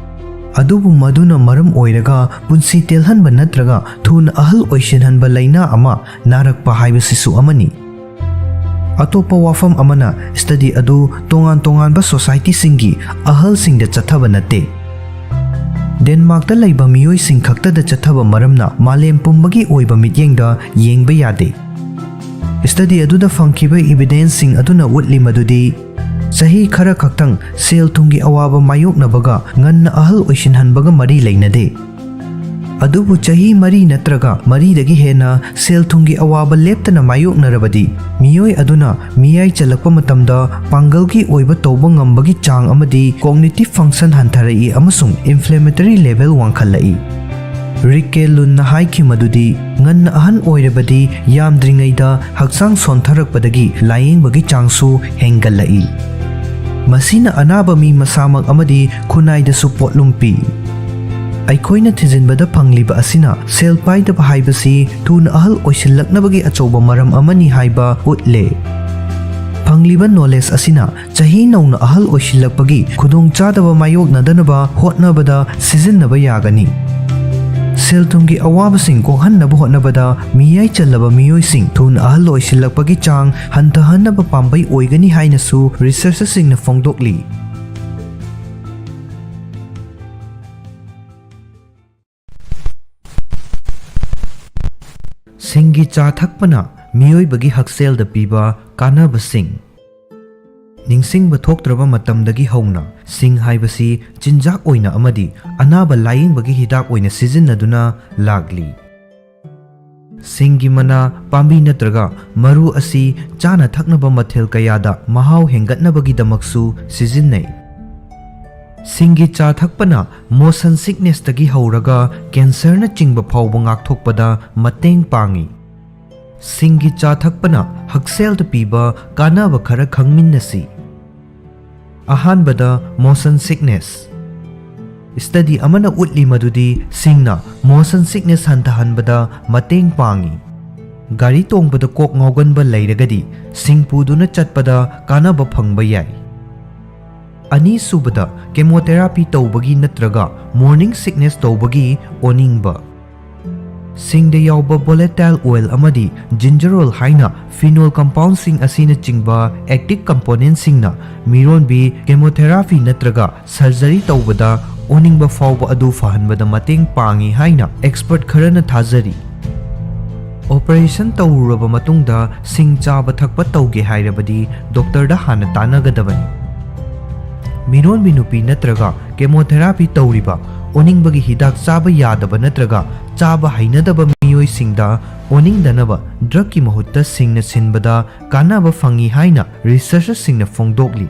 ꯑꯗꯨꯕꯨ ꯃꯗꯨꯅ ꯃꯔꯝ ꯑꯣꯏꯔꯒ ꯄꯨꯟꯁꯤ ꯇꯦꯜꯍꯟꯕ ꯅꯠꯇ꯭ꯔꯒ ꯊꯨꯅ ꯑꯍꯜ ꯑꯣꯏꯁꯤꯟꯍꯟꯕ ꯂꯥꯏꯅꯥ ꯑꯃ ꯅꯥꯔꯛꯄ ꯍꯥꯏꯕꯁꯤꯁꯨ ꯑꯃꯅꯤ꯫ ꯑꯇꯣꯞꯄ ꯋꯥꯐꯝ ꯑꯃꯅ, ꯁ꯭ꯇꯗꯤ ꯑꯗꯨ ꯇꯣꯉꯥꯟ ꯇꯣꯉꯥꯟꯕ ꯁꯣꯁꯥꯏꯇꯤꯁꯤꯡꯒꯤ ꯑꯍꯜꯁꯤꯡꯗ ꯆꯠꯊꯕ ꯅꯠꯇꯦ꯫ ꯗꯦꯟꯃꯥꯔꯛꯇ ꯂꯩꯕ ꯃꯤꯑꯣꯏꯁꯤꯡ ꯈꯛꯇꯗ ꯆꯠꯊꯕ ꯃꯔꯝꯅ ꯃꯥꯂꯦꯝ ꯄꯨꯝꯕꯒꯤ ꯑꯣꯏꯕ ꯃꯤꯠꯌꯦꯡꯗ ꯌꯦꯡꯕ ꯌꯥꯗꯦ꯫ ꯁ꯭ꯇꯗꯤ ꯑꯗꯨꯗ ꯐꯪꯈꯤꯕ ꯏꯕꯤꯗꯦꯟꯁꯁꯤꯡ ꯑꯗꯨꯅ ꯎꯠꯂꯤ ꯃꯗꯨꯗꯤ ꯆꯍꯤ ꯈꯔ ꯈꯛꯇꯪ ꯁꯦꯜ ꯊꯨꯝꯒꯤ ꯑꯋꯥꯕ ꯃꯥꯌꯣꯛꯅꯕꯒ ꯉꯟꯅ ꯑꯍꯜ ꯑꯣꯏꯁꯤꯟꯍꯟꯕꯒ ꯃꯔꯤ ꯂꯩꯅꯗꯦ꯫ ꯑꯗꯨꯕꯨ ꯆꯍꯤ ꯃꯔꯤ ꯅꯠꯇ꯭ꯔꯒ ꯃꯔꯤꯗꯒꯤ ꯍꯦꯟꯅ ꯁꯦꯜ ꯊꯨꯝꯒꯤ ꯑꯋꯥꯕ ꯂꯦꯞꯇꯅ ꯃꯥꯌꯣꯛꯅꯔꯕꯗꯤ, ꯃꯤꯑꯣꯏ ꯑꯗꯨꯅ ꯃꯤꯌꯥꯏ ꯆꯜꯂꯛꯄ ꯃꯇꯝꯗ ꯄꯥꯡꯒꯜꯒꯤ ꯑꯣꯏꯕ ꯇꯧꯕ ꯉꯝꯕꯒꯤ ꯆꯥꯡ ꯑꯃꯗꯤ ꯀꯣꯒꯅꯤꯇꯤꯚ ꯐꯪꯁꯟ ꯍꯟꯊꯔꯛꯏ ꯑꯃꯁꯨꯡ ꯏꯟꯐ꯭ꯂꯦꯃꯦꯇꯔꯤ ꯂꯦꯚꯦꯜ ꯋꯥꯡꯈꯠꯂꯛꯏ꯫ ꯔꯤꯛ ꯀꯦ ꯂꯨꯟꯅ ꯍꯥꯏꯈꯤ ꯃꯗꯨꯗꯤ, ꯉꯟꯅ ꯑꯍꯟ ꯑꯣꯏꯔꯕꯗꯤ ꯌꯥꯝꯗ꯭ꯔꯤꯉꯩꯗ ꯍꯛꯆꯥꯡ ꯁꯣꯟꯊꯔꯛꯄꯗꯒꯤ ꯂꯥꯌꯦꯡꯕꯒꯤ ꯆꯥꯡꯁꯨ ꯍꯦꯟꯒꯠꯂꯛꯏ꯫ ꯃꯁꯤꯅ ꯑꯅꯥꯕ ꯃꯤ ꯃꯁꯥꯃꯛ ꯑꯃꯗꯤ ꯈꯨꯟꯅꯥꯏꯗꯁꯨ ꯄꯣꯠꯂꯨꯝ ꯄꯤ꯫ ꯑꯩꯈꯣꯏꯅ ꯊꯤꯖꯤꯟꯕꯗ ꯐꯪꯂꯤꯕ ꯑꯁꯤꯅ ꯁꯦꯜ ꯄꯥꯏꯗꯕ ꯍꯥꯏꯕꯁꯤ ꯊꯨꯅ ꯑꯍꯜ ꯑꯣꯏꯁꯤꯜꯂꯛꯅꯕꯒꯤ ꯑꯆꯧꯕ ꯃꯔꯝ ꯑꯃꯅꯤ ꯍꯥꯏꯕ ꯎꯠꯂꯦ꯫ ꯐꯪꯂꯤꯕ ꯅꯣꯂꯦꯖ ꯑꯁꯤꯅ ꯆꯍꯤ ꯅꯧꯅ ꯑꯍꯜ ꯑꯣꯏꯁꯤꯜꯂꯛꯄꯒꯤ ꯈꯨꯗꯣꯡꯆꯥꯗꯕ ꯃꯥꯌꯣꯛꯅꯗꯅꯕ ꯍꯣꯠꯅꯕꯗ ꯁꯤꯖꯤꯟꯅꯕ ꯌꯥꯒꯅꯤ꯫ ꯁꯦꯜ ꯊꯨꯝꯒꯤ ꯑꯋꯥꯕꯁꯤꯡ ꯀꯣꯛꯍꯟꯅꯕ ꯍꯣꯠꯅꯕꯗ ꯃꯤꯌꯥꯏ ꯆꯜꯂꯕ ꯃꯤꯑꯣꯏꯁꯤꯡ ꯊꯨꯅ ꯑꯍꯜ ꯑꯣꯏꯁꯤꯜꯂꯛꯄꯒꯤ ꯆꯥꯡ ꯍꯟꯊꯍꯟꯅꯕ ꯄꯥꯝꯕꯩ ꯑꯣꯏꯒꯅꯤ ꯍꯥꯏꯅꯁꯨ ꯔꯤꯁꯔꯆꯔꯁꯤꯡꯅ ꯐꯣꯡꯗꯣꯛꯂꯤ꯫ ꯁꯤꯡꯒꯤ ꯆꯥ ꯊꯛꯄꯅ ꯃꯤꯑꯣꯏꯕꯒꯤ ꯍꯛꯁꯦꯜꯗ ꯄꯤꯕ ꯀꯥꯟꯅꯕꯁꯤꯡ꯫ ꯅꯤꯡꯁꯤꯡꯕ ꯊꯣꯛꯇ꯭ꯔꯕ ꯃꯇꯝꯗꯒꯤ ꯍꯧꯅ ꯁꯤꯡ ꯍꯥꯏꯕꯁꯤ ꯆꯤꯟꯖꯥꯛ ꯑꯣꯏꯅ ꯑꯃꯗꯤ ꯑꯅꯥꯕ ꯂꯥꯌꯦꯡꯕꯒꯤ ꯍꯤꯗꯥꯛ ꯑꯣꯏꯅ ꯁꯤꯖꯤꯟꯅꯗꯨꯅ ꯂꯥꯛꯂꯤ꯫ ꯁꯤꯡꯒꯤ ꯃꯅꯥ, ꯄꯥꯝꯕꯤ ꯅꯠꯇ꯭ꯔꯒ ꯃꯔꯨ ꯑꯁꯤ ꯆꯥꯅ ꯊꯛꯅꯕ ꯃꯊꯦꯜ ꯀꯌꯥꯗ ꯃꯍꯥꯎ ꯍꯦꯟꯒꯠꯅꯕꯒꯤꯗꯃꯛꯁꯨ ꯁꯤꯖꯤꯟꯅꯩ꯫ ꯁꯤꯡꯒꯤ ꯆꯥ ꯊꯛꯄꯅ motion sicknessꯇꯒꯤ ꯍꯧꯔꯒ cancerꯅꯆꯤꯡꯕ ꯐꯥꯎꯕ ꯉꯥꯛꯊꯣꯛꯄꯗ ꯃꯇꯦꯡ ꯄꯥꯡꯏ꯫ ꯁꯤꯡꯒꯤ ꯆꯥ ꯊꯛꯄꯅ ꯍꯛꯁꯦꯜꯗ ꯄꯤꯕ ꯀꯥꯟꯅꯕ ꯈꯔ ꯈꯪꯃꯤꯟꯅꯁꯤ꯫ ꯑꯍꯥꯟꯕꯗ, motion sickness꯫ Study ꯑꯃꯅ ꯎꯠꯂꯤ ꯃꯗꯨꯗꯤ ꯁꯤꯡꯅ motion sickness ꯍꯟꯊꯍꯟꯕꯗ ꯃꯇꯦꯡ ꯄꯥꯡꯏ꯫ ꯒꯥꯔꯤ ꯇꯣꯡꯕꯗ ꯀꯣꯛ ꯉꯥꯎꯒꯟꯕ ꯂꯩꯔꯒꯗꯤ ꯁꯤꯡ ꯄꯨꯗꯨꯅ ꯆꯠꯄꯗ ꯀꯥꯟꯅꯕ ꯐꯪꯕ ꯌꯥꯏ꯫ ꯑꯅꯤꯁꯨꯕꯗ, chemotherapy ꯇꯧꯕꯒꯤ ꯅꯠꯇ꯭ꯔꯒ morning sickness ꯇꯧꯕꯒꯤ ꯑꯣꯅꯤꯡꯕ꯫ ꯁꯤꯡꯗ ꯌꯥꯎꯕ volatile oil ꯑꯃꯗꯤ gingerol ꯍꯥꯏꯅ phenol compoundꯁꯤꯡ ꯑꯁꯤꯅꯆꯤꯡꯕ active componentꯁꯤꯡꯅ ꯃꯤꯔꯣꯟꯕꯤ chemotherapy ꯅꯠꯇ꯭ꯔꯒ surgery ꯇꯧꯕꯗ ꯑꯣꯅꯤꯡꯕ ꯐꯥꯎꯕ ꯑꯗꯨ ꯐꯍꯟꯕꯗ ꯃꯇꯦꯡ ꯄꯥꯡꯏ ꯍꯥꯏꯅ expert ꯈꯔꯅ ꯊꯥꯖꯔꯤ꯫ Operation ꯇꯧꯔꯨꯔꯕ ꯃꯇꯨꯡꯗ ꯁꯤꯡ ꯆꯥꯕ ꯊꯛꯄ ꯇꯧꯒꯦ ꯍꯥꯏꯔꯕꯗꯤ doctorꯗ ꯍꯥꯟꯅ ꯇꯥꯟꯅꯒꯗꯕꯅꯤ꯫ ꯃꯤꯔꯣꯟꯕꯤ ꯅꯨꯄꯤ ꯅꯠꯇ꯭ꯔꯒ chemotherapy ꯇꯧꯔꯤꯕ, ꯑꯣꯅꯤꯡꯕꯒꯤ ꯍꯤꯗꯥꯛ ꯆꯥꯕ ꯌꯥꯗꯕ ꯅꯠꯇ꯭ꯔꯒ ꯆꯥꯕ ꯍꯩꯅꯗꯕ ꯃꯤꯑꯣꯏꯁꯤꯡꯗ ꯑꯣꯅꯤꯡꯗꯅꯕ drugꯀꯤ ꯃꯍꯨꯠꯇ ꯁꯤꯡꯅ ꯁꯤꯟꯕꯗ ꯀꯥꯟꯅꯕ ꯐꯪꯏ ꯍꯥꯏꯅ researcherꯁꯤꯡꯅ ꯐꯣꯡꯗꯣꯛꯂꯤ꯫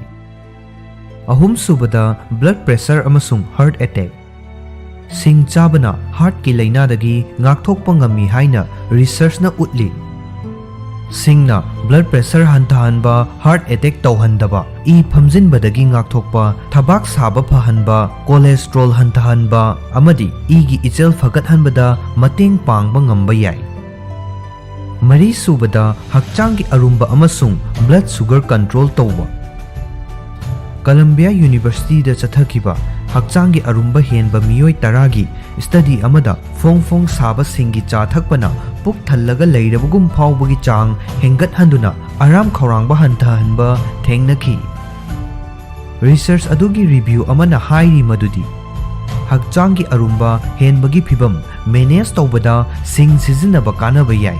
ꯑꯍꯨꯝꯁꯨꯕꯗ, blood pressure ꯑꯃꯁꯨꯡ heart attack꯫ ꯁꯤꯡ ꯆꯥꯕꯅ heartꯀꯤ ꯂꯥꯏꯅꯥꯗꯒꯤ ꯉꯥꯛꯊꯣꯛꯄ ꯉꯝꯃꯤ ꯍꯥꯏꯅ researchꯅ ꯎꯠꯂꯤ꯫ ꯁꯤꯡꯅ blood pressure ꯍꯟꯊꯍꯟꯕ, heart attack ꯇꯧꯍꯟꯗꯕ, ꯏ ꯐꯝꯖꯤꯟꯕꯗꯒꯤ ꯉꯥꯛꯊꯣꯛꯄ, ꯊꯕꯥꯛ ꯁꯥꯕ ꯐꯍꯟꯕ, cholesterol ꯍꯟꯊꯍꯟꯕ ꯑꯃꯗꯤ ꯏꯒꯤ ꯏꯆꯦꯜ ꯐꯒꯠꯍꯟꯕꯗ ꯃꯇꯦꯡ ꯄꯥꯡꯕ ꯉꯝꯕ ꯌꯥꯏ꯫ ꯃꯔꯤꯁꯨꯕꯗ, ꯍꯛꯆꯥꯡꯒꯤ ꯑꯔꯨꯝꯕ ꯑꯃꯁꯨꯡ blood sugar control ꯇꯧꯕ꯫ Columbia Universityꯗ ꯆꯠꯊꯈꯤꯕ ꯍꯛꯆꯥꯡꯒꯤ ꯑꯔꯨꯝꯕ ꯍꯦꯟꯕ ꯃꯤꯑꯣꯏ ꯇꯔꯥꯒꯤ study ꯑꯃꯗ ꯐꯣꯡ ꯐꯣꯡ ꯁꯥꯕ ꯁꯤꯡꯒꯤ ꯆꯥ ꯊꯛꯄꯅ ꯄꯨꯛ ꯊꯜꯂꯒ ꯂꯩꯔꯕꯒꯨꯝ ꯐꯥꯎꯕꯒꯤ ꯆꯥꯡ ꯍꯦꯟꯒꯠꯍꯟꯗꯨꯅ ꯑꯔꯥꯝ ꯈꯧꯔꯥꯡꯕ ꯍꯟꯊꯍꯟꯕ ꯊꯦꯡꯅꯈꯤ꯫ Research ꯑꯗꯨꯒꯤ review ꯑꯃꯅ ꯍꯥꯏꯔꯤ ꯃꯗꯨꯗꯤ ꯍꯛꯆꯥꯡꯒꯤ ꯑꯔꯨꯝꯕ ꯍꯦꯟꯕꯒꯤ ꯐꯤꯚꯝ ꯃꯦꯅꯦꯖ ꯇꯧꯕꯗ ꯁꯤꯡ ꯁꯤꯖꯤꯟꯅꯕ ꯀꯥꯟꯅꯕ ꯌꯥꯏ꯫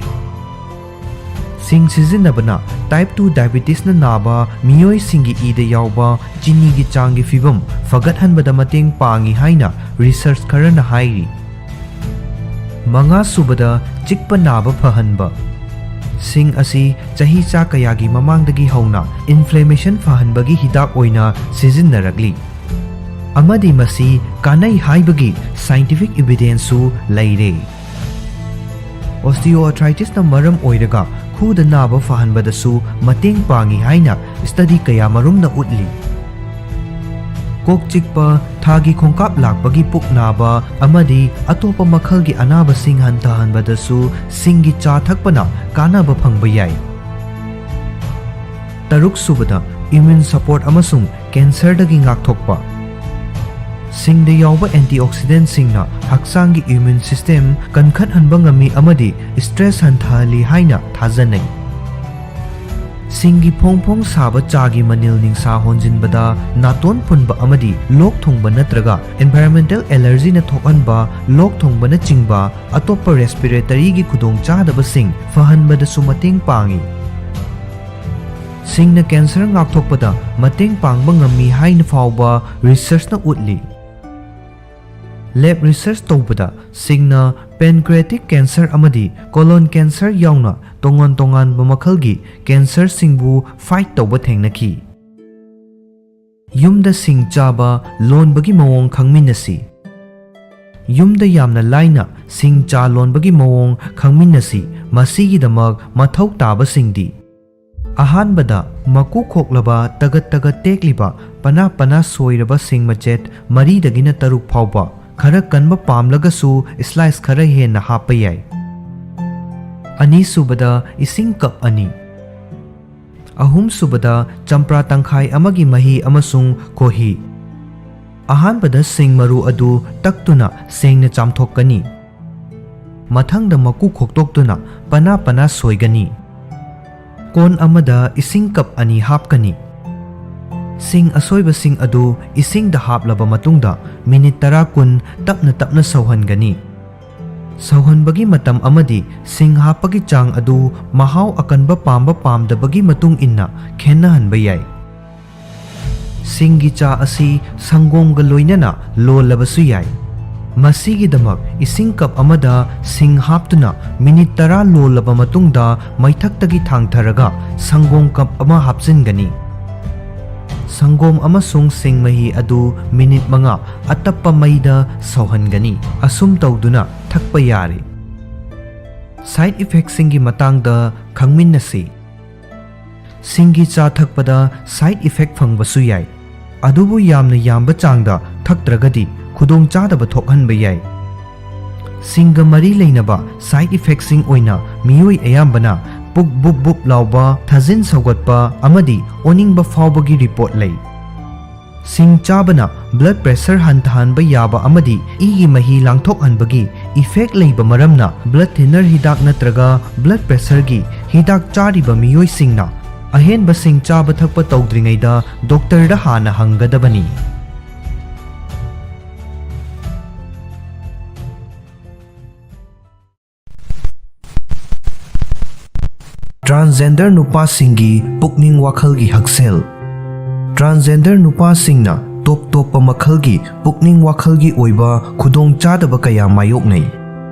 ꯁꯤꯡ ꯁꯤꯖꯤꯟꯅꯕꯅ ꯇꯥꯏꯞ ꯇꯨ ꯗꯥꯏꯕꯤꯇꯤꯁꯅ ꯅꯥꯕ ꯃꯤꯑꯣꯏꯁꯤꯡꯒꯤ ꯏꯗ ꯌꯥꯎꯕ ꯆꯤꯅꯤꯒꯤ ꯆꯥꯡꯒꯤ ꯐꯤꯚꯝ ꯐꯒꯠꯍꯟꯕꯗ ꯃꯇꯦꯡ ꯄꯥꯡꯏ ꯍꯥꯏꯅ ꯔꯤꯁꯔꯆ ꯈꯔꯅ ꯍꯥꯏꯔꯤ꯫ ꯃꯉꯥ ꯁꯨꯕꯗ, ꯆꯤꯛꯄ ꯅꯥꯕ ꯐꯍꯟꯕ꯫ ꯁꯤꯡ ꯑꯁꯤ ꯆꯍꯤꯆꯥ ꯀꯌꯥꯒꯤ ꯃꯃꯥꯡꯗꯒꯤ ꯍꯧꯅ ꯏꯟꯐ꯭ꯂꯦꯃꯦꯁꯟ ꯐꯍꯟꯕꯒꯤ ꯍꯤꯗꯥꯛ ꯑꯣꯏꯅ ꯁꯤꯖꯤꯟꯅꯔꯛꯂꯤ, ꯑꯃꯗꯤ ꯃꯁꯤ ꯀꯥꯟꯅꯩ ꯍꯥꯏꯕꯒꯤ ꯁꯥꯏꯟꯇꯤꯐꯤꯛ ꯏꯕꯤꯗꯦꯟꯁꯁꯨ ꯂꯩꯔꯦ꯫ ꯑꯣꯁꯇꯤꯑꯣꯑꯥꯔꯊ꯭ꯔꯥꯏꯇꯤꯁꯅ ꯃꯔꯝ ꯑꯣꯏꯔꯒ ꯈꯨꯗ ꯅꯥꯕ ꯐꯍꯟꯕꯗꯁꯨ ꯃꯇꯦꯡ ꯄꯥꯡꯏ ꯍꯥꯏꯅ ꯁ꯭ꯇꯗꯤ ꯀꯌꯥꯃꯔꯨꯝꯅ ꯎꯠꯂꯤ꯫ ꯀꯣꯛ ꯆꯤꯛꯄ, ꯊꯥꯒꯤ ꯈꯣꯡꯀꯥꯞ ꯂꯥꯛꯄꯒꯤ ꯄꯨꯛ ꯅꯥꯕ ꯑꯃꯗꯤ ꯑꯇꯣꯞꯄ ꯃꯈꯜꯒꯤ ꯑꯅꯥꯕꯁꯤꯡ ꯍꯟꯊꯍꯟꯕꯗꯁꯨ ꯁꯤꯡꯒꯤ ꯆꯥ ꯊꯛꯄꯅ ꯀꯥꯟꯅꯕ ꯐꯪꯕ ꯌꯥꯏ꯫ ꯇꯔꯨꯛ ꯁꯨꯕꯗ, ꯏꯝꯃ꯭ꯌꯨꯟ ꯁꯄꯣꯔꯠ ꯑꯃꯁꯨꯡ ꯀꯦꯟꯁꯔꯗꯒꯤ ꯉꯥꯛꯊꯣꯛꯄ꯫ ꯁꯤꯡꯗ ꯌꯥꯎꯕ ꯑꯦꯟꯇꯤꯑꯣꯛꯁꯤꯗꯦꯟꯠꯁꯤꯡꯅ ꯍꯛꯆꯥꯡꯒꯤ ꯏꯝꯃ꯭ꯌꯨꯟ ꯁꯤꯁꯇꯦꯝ ꯀꯟꯈꯠꯍꯟꯕ ꯉꯝꯃꯤ ꯑꯃꯗꯤ ꯁ꯭ꯇ꯭ꯔꯦꯁ ꯍꯟꯊꯍꯜꯂꯤ ꯍꯥꯏꯅ ꯊꯥꯖꯅꯩ꯫ ꯁꯤꯡꯒꯤ ꯐꯣꯡ ꯐꯣꯡ ꯁꯥꯕ ꯆꯥꯒꯤ ꯃꯅꯤꯜ ꯅꯤꯡꯁꯥ ꯍꯣꯟꯖꯤꯟꯕꯗ ꯅꯥꯇꯣꯟ ꯐꯨꯟꯕ ꯑꯃꯗꯤ ꯂꯣꯛ ꯊꯨꯡꯕ ꯅꯠꯇ꯭ꯔꯒ ꯑꯦꯟꯚꯥꯏꯔꯟꯃꯦꯟꯇꯦꯜ ꯑꯦꯂꯔꯖꯤꯅ ꯊꯣꯛꯍꯟꯕ ꯂꯣꯛ ꯊꯨꯡꯕꯅꯆꯤꯡꯕ ꯑꯇꯣꯞꯄ ꯔꯦꯁꯄꯤꯔꯦꯇꯔꯤꯒꯤ ꯈꯨꯗꯣꯡꯆꯥꯗꯕꯁꯤꯡ ꯐꯍꯟꯕꯗꯁꯨ ꯃꯇꯦꯡ ꯄꯥꯡꯏ꯫ ꯁꯤꯡꯅ ꯀꯦꯟꯁꯔ ꯉꯥꯛꯊꯣꯛꯄꯗ ꯃꯇꯦꯡ ꯄꯥꯡꯕ ꯉꯝꯃꯤ ꯍꯥꯏꯅ ꯐꯥꯎꯕ ꯔꯤꯁꯔꯆꯅ ꯎꯠꯂꯤ꯫ ꯂꯦꯕ ꯔꯤꯁꯔꯆ ꯇꯧꯕꯗ ꯁꯤꯡꯅ ꯄꯦꯟꯀ꯭ꯔꯤꯌꯦꯇꯤꯛ ꯀꯦꯟꯁꯔ ꯑꯃꯗꯤ ꯀꯣꯂꯣꯟ ꯀꯦꯟꯁꯔ ꯌꯥꯎꯅ ꯇꯣꯉꯥꯟ ꯇꯣꯉꯥꯟꯕ ꯃꯈꯜꯒꯤ ꯀꯦꯟꯁꯔꯁꯤꯡꯕꯨ ꯐꯥꯏꯠ ꯇꯧꯕ ꯊꯦꯡꯅꯈꯤ꯫ ꯌꯨꯝꯗ ꯁꯤꯡ ꯆꯥꯕ ꯂꯣꯟꯕꯒꯤ ꯃꯑꯣꯡ ꯈꯪꯃꯤꯟꯅꯁꯤ꯫ ꯌꯨꯝꯗ ꯌꯥꯝꯅ ꯂꯥꯏꯅ ꯁꯤꯡ ꯆꯥ ꯂꯣꯟꯕꯒꯤ ꯃꯑꯣꯡ ꯈꯪꯃꯤꯟꯅꯁꯤ꯫ ꯃꯁꯤꯒꯤꯗꯃꯛ ꯃꯊꯧ ꯇꯥꯕꯁꯤꯡꯗꯤ: ꯑꯍꯥꯟꯕꯗ, ꯃꯀꯨ ꯈꯣꯛꯂꯕ, ꯇꯒꯠ ꯇꯒꯠ ꯇꯦꯛꯂꯤꯕ, ꯄꯅꯥ ꯄꯅꯥ ꯁꯣꯏꯔꯕ ꯁꯤꯡ ꯃꯆꯦꯠ ꯃꯔꯤꯗꯒꯤꯅ ꯇꯔꯨꯛ ꯐꯥꯎꯕ, ꯈꯔ ꯀꯟꯕ ꯄꯥꯝꯂꯒꯁꯨ ꯁ꯭ꯂꯥꯏꯁ ꯈꯔ ꯍꯦꯟꯅ ꯍꯥꯞꯄ ꯌꯥꯏ꯫ ꯑꯅꯤꯁꯨꯕꯗ, ꯏꯁꯤꯡ ꯀꯞ ꯑꯅꯤ꯫ ꯑꯍꯨꯝꯁꯨꯕꯗ, ꯆꯝꯄ꯭ꯔꯥ ꯇꯪꯈꯥꯏ ꯑꯃꯒꯤ ꯃꯍꯤ ꯑꯃꯁꯨꯡ ꯈꯣꯍꯤ꯫ ꯑꯍꯥꯟꯕꯗ ꯁꯤꯡ ꯃꯔꯨ ꯑꯗꯨ ꯇꯛꯇꯨꯅ ꯁꯦꯡꯅ ꯆꯥꯝꯊꯣꯛꯀꯅꯤ꯫ ꯃꯊꯪꯗ ꯃꯀꯨ ꯈꯣꯛꯇꯣꯛꯇꯨꯅ ꯄꯅꯥ ꯄꯅꯥ ꯁꯣꯏꯒꯅꯤ꯫ ꯀꯣꯟ ꯑꯃꯗ ꯏꯁꯤꯡ ꯀꯞ ꯑꯅꯤ ꯍꯥꯞꯀꯅꯤ꯫ ꯁꯤꯡ ꯑꯁꯣꯏꯕꯁꯤꯡ ꯑꯗꯨ ꯏꯁꯤꯡꯗ ꯍꯥꯞꯂꯕ ꯃꯇꯨꯡꯗ ꯃꯤꯅꯤꯠ ꯇꯔꯥ ꯀꯨꯟ ꯇꯞꯅ ꯇꯞꯅ ꯁꯧꯍꯟꯒꯅꯤ꯫ ꯁꯧꯍꯟꯕꯒꯤ ꯃꯇꯝ ꯑꯃꯗꯤ ꯁꯤꯡ ꯍꯥꯞꯄꯒꯤ ꯆꯥꯡ ꯑꯗꯨ ꯃꯍꯥꯎ ꯑꯀꯟꯕ ꯄꯥꯝꯕ ꯄꯥꯝꯗꯕꯒꯤ ꯃꯇꯨꯡ ꯏꯟꯅ ꯈꯦꯠꯅꯍꯟꯕ ꯌꯥꯏ꯫ ꯁꯤꯡꯒꯤ ꯆꯥ ꯑꯁꯤ ꯁꯪꯒꯣꯝꯒ ꯂꯣꯏꯅꯅ ꯂꯣꯜꯂꯕꯁꯨ ꯌꯥꯏ꯫ ꯃꯁꯤꯒꯤꯗꯃꯛ ꯏꯁꯤꯡ ꯀꯞ ꯑꯃꯗ ꯁꯤꯡ ꯍꯥꯞꯇꯨꯅ ꯃꯤꯅꯤꯠ ꯇꯔꯥ ꯂꯣꯜꯂꯕ ꯃꯇꯨꯡꯗ ꯃꯩꯊꯛꯇꯒꯤ ꯊꯥꯡꯊꯔꯒ ꯁꯪꯒꯣꯝ ꯀꯞ ꯑꯃ ꯍꯥꯞꯆꯤꯟꯒꯅꯤ꯫ ꯁꯪꯒꯣꯝ ꯑꯃꯁꯨꯡ ꯁꯤꯡ ꯃꯍꯤ ꯑꯗꯨ ꯃꯤꯅꯤꯠ ꯃꯉꯥ ꯑꯇꯞꯄ ꯃꯩꯗ ꯁꯧꯍꯟꯒꯅꯤ꯫ ꯑꯁꯨꯝ ꯇꯧꯗꯨꯅ ꯊꯛꯄ ꯌꯥꯔꯦ꯫ ꯁꯥꯏꯗ ꯏꯐꯦꯛꯁꯤꯡꯒꯤ ꯃꯇꯥꯡꯗ ꯈꯪꯃꯤꯟꯅꯁꯤ꯫ ꯁꯤꯡꯒꯤ ꯆꯥ ꯊꯛꯄꯗ ꯁꯥꯏꯗ ꯏꯐꯦꯛ ꯐꯪꯕꯁꯨ ꯌꯥꯏ, ꯑꯗꯨꯕꯨ ꯌꯥꯝꯅ ꯌꯥꯝꯕ ꯆꯥꯡꯗ ꯊꯛꯇ꯭ꯔꯒꯗꯤ ꯈꯨꯗꯣꯡꯆꯥꯗꯕ ꯊꯣꯛꯍꯟꯕ ꯌꯥꯏ꯫ ꯁꯤꯡꯒ ꯃꯔꯤ ꯂꯩꯅꯕ ꯁꯥꯏꯗ ꯏꯐꯦꯛꯁꯤꯡ ꯑꯣꯏꯅ ꯃꯤꯑꯣꯏ ꯑꯌꯥꯝꯕꯅ ꯄꯨꯛ ꯕꯨꯞ ꯕꯨꯞ ꯂꯥꯎꯕ, ꯊꯥꯖꯤꯟ ꯁꯧꯒꯠꯄ ꯑꯃꯗꯤ ꯑꯣꯅꯤꯡꯕ ꯐꯥꯎꯕꯒꯤ ꯔꯤꯄꯣꯔꯠ ꯂꯩ꯫ ꯁꯤꯡ ꯆꯥꯕꯅ ꯕ꯭ꯂꯗ ꯄ꯭ꯔꯦꯁꯔ ꯍꯟꯊꯍꯟꯕ ꯌꯥꯕ ꯑꯃꯗꯤ ꯏꯒꯤ ꯃꯍꯤ ꯂꯥꯡꯊꯣꯛꯍꯟꯕꯒꯤ ꯏꯐꯦꯛ ꯂꯩꯕ ꯃꯔꯝꯅ ꯕ꯭ꯂꯗ ꯊꯤꯅꯔ ꯍꯤꯗꯥꯛ ꯅꯠꯇ꯭ꯔꯒ ꯕ꯭ꯂꯗ ꯄ꯭ꯔꯦꯁꯔꯒꯤ ꯍꯤꯗꯥꯛ ꯆꯥꯔꯤꯕ ꯃꯤꯑꯣꯏꯁꯤꯡꯅ ꯑꯍꯦꯟꯕ ꯁꯤꯡ ꯆꯥꯕ ꯊꯛꯄ ꯇꯧꯗ꯭ꯔꯤꯉꯩꯗ ꯗꯣꯛꯇꯔꯗ ꯍꯥꯟꯅ ꯍꯪꯒꯗꯕꯅꯤ꯫ ꯇ꯭ꯔꯥꯟꯁꯖꯦꯟꯗꯔ ꯅꯨꯄꯥꯁꯤꯡꯒꯤ ꯄꯨꯛꯅꯤꯡ ꯋꯥꯈꯜꯒꯤ ꯍꯛꯁꯦꯜ꯫ ꯇ꯭ꯔꯥꯟꯁꯖꯦꯟꯗꯔ ꯅꯨꯄꯥꯁꯤꯡꯅ ꯇꯣꯞ ꯇꯣꯞꯄ ꯃꯈꯜꯒꯤ ꯄꯨꯛꯅꯤꯡ ꯋꯥꯈꯜꯒꯤ ꯑꯣꯏꯕ ꯈꯨꯗꯣꯡꯆꯥꯗꯕ ꯀꯌꯥ ꯃꯥꯌꯣꯛꯅꯩ꯫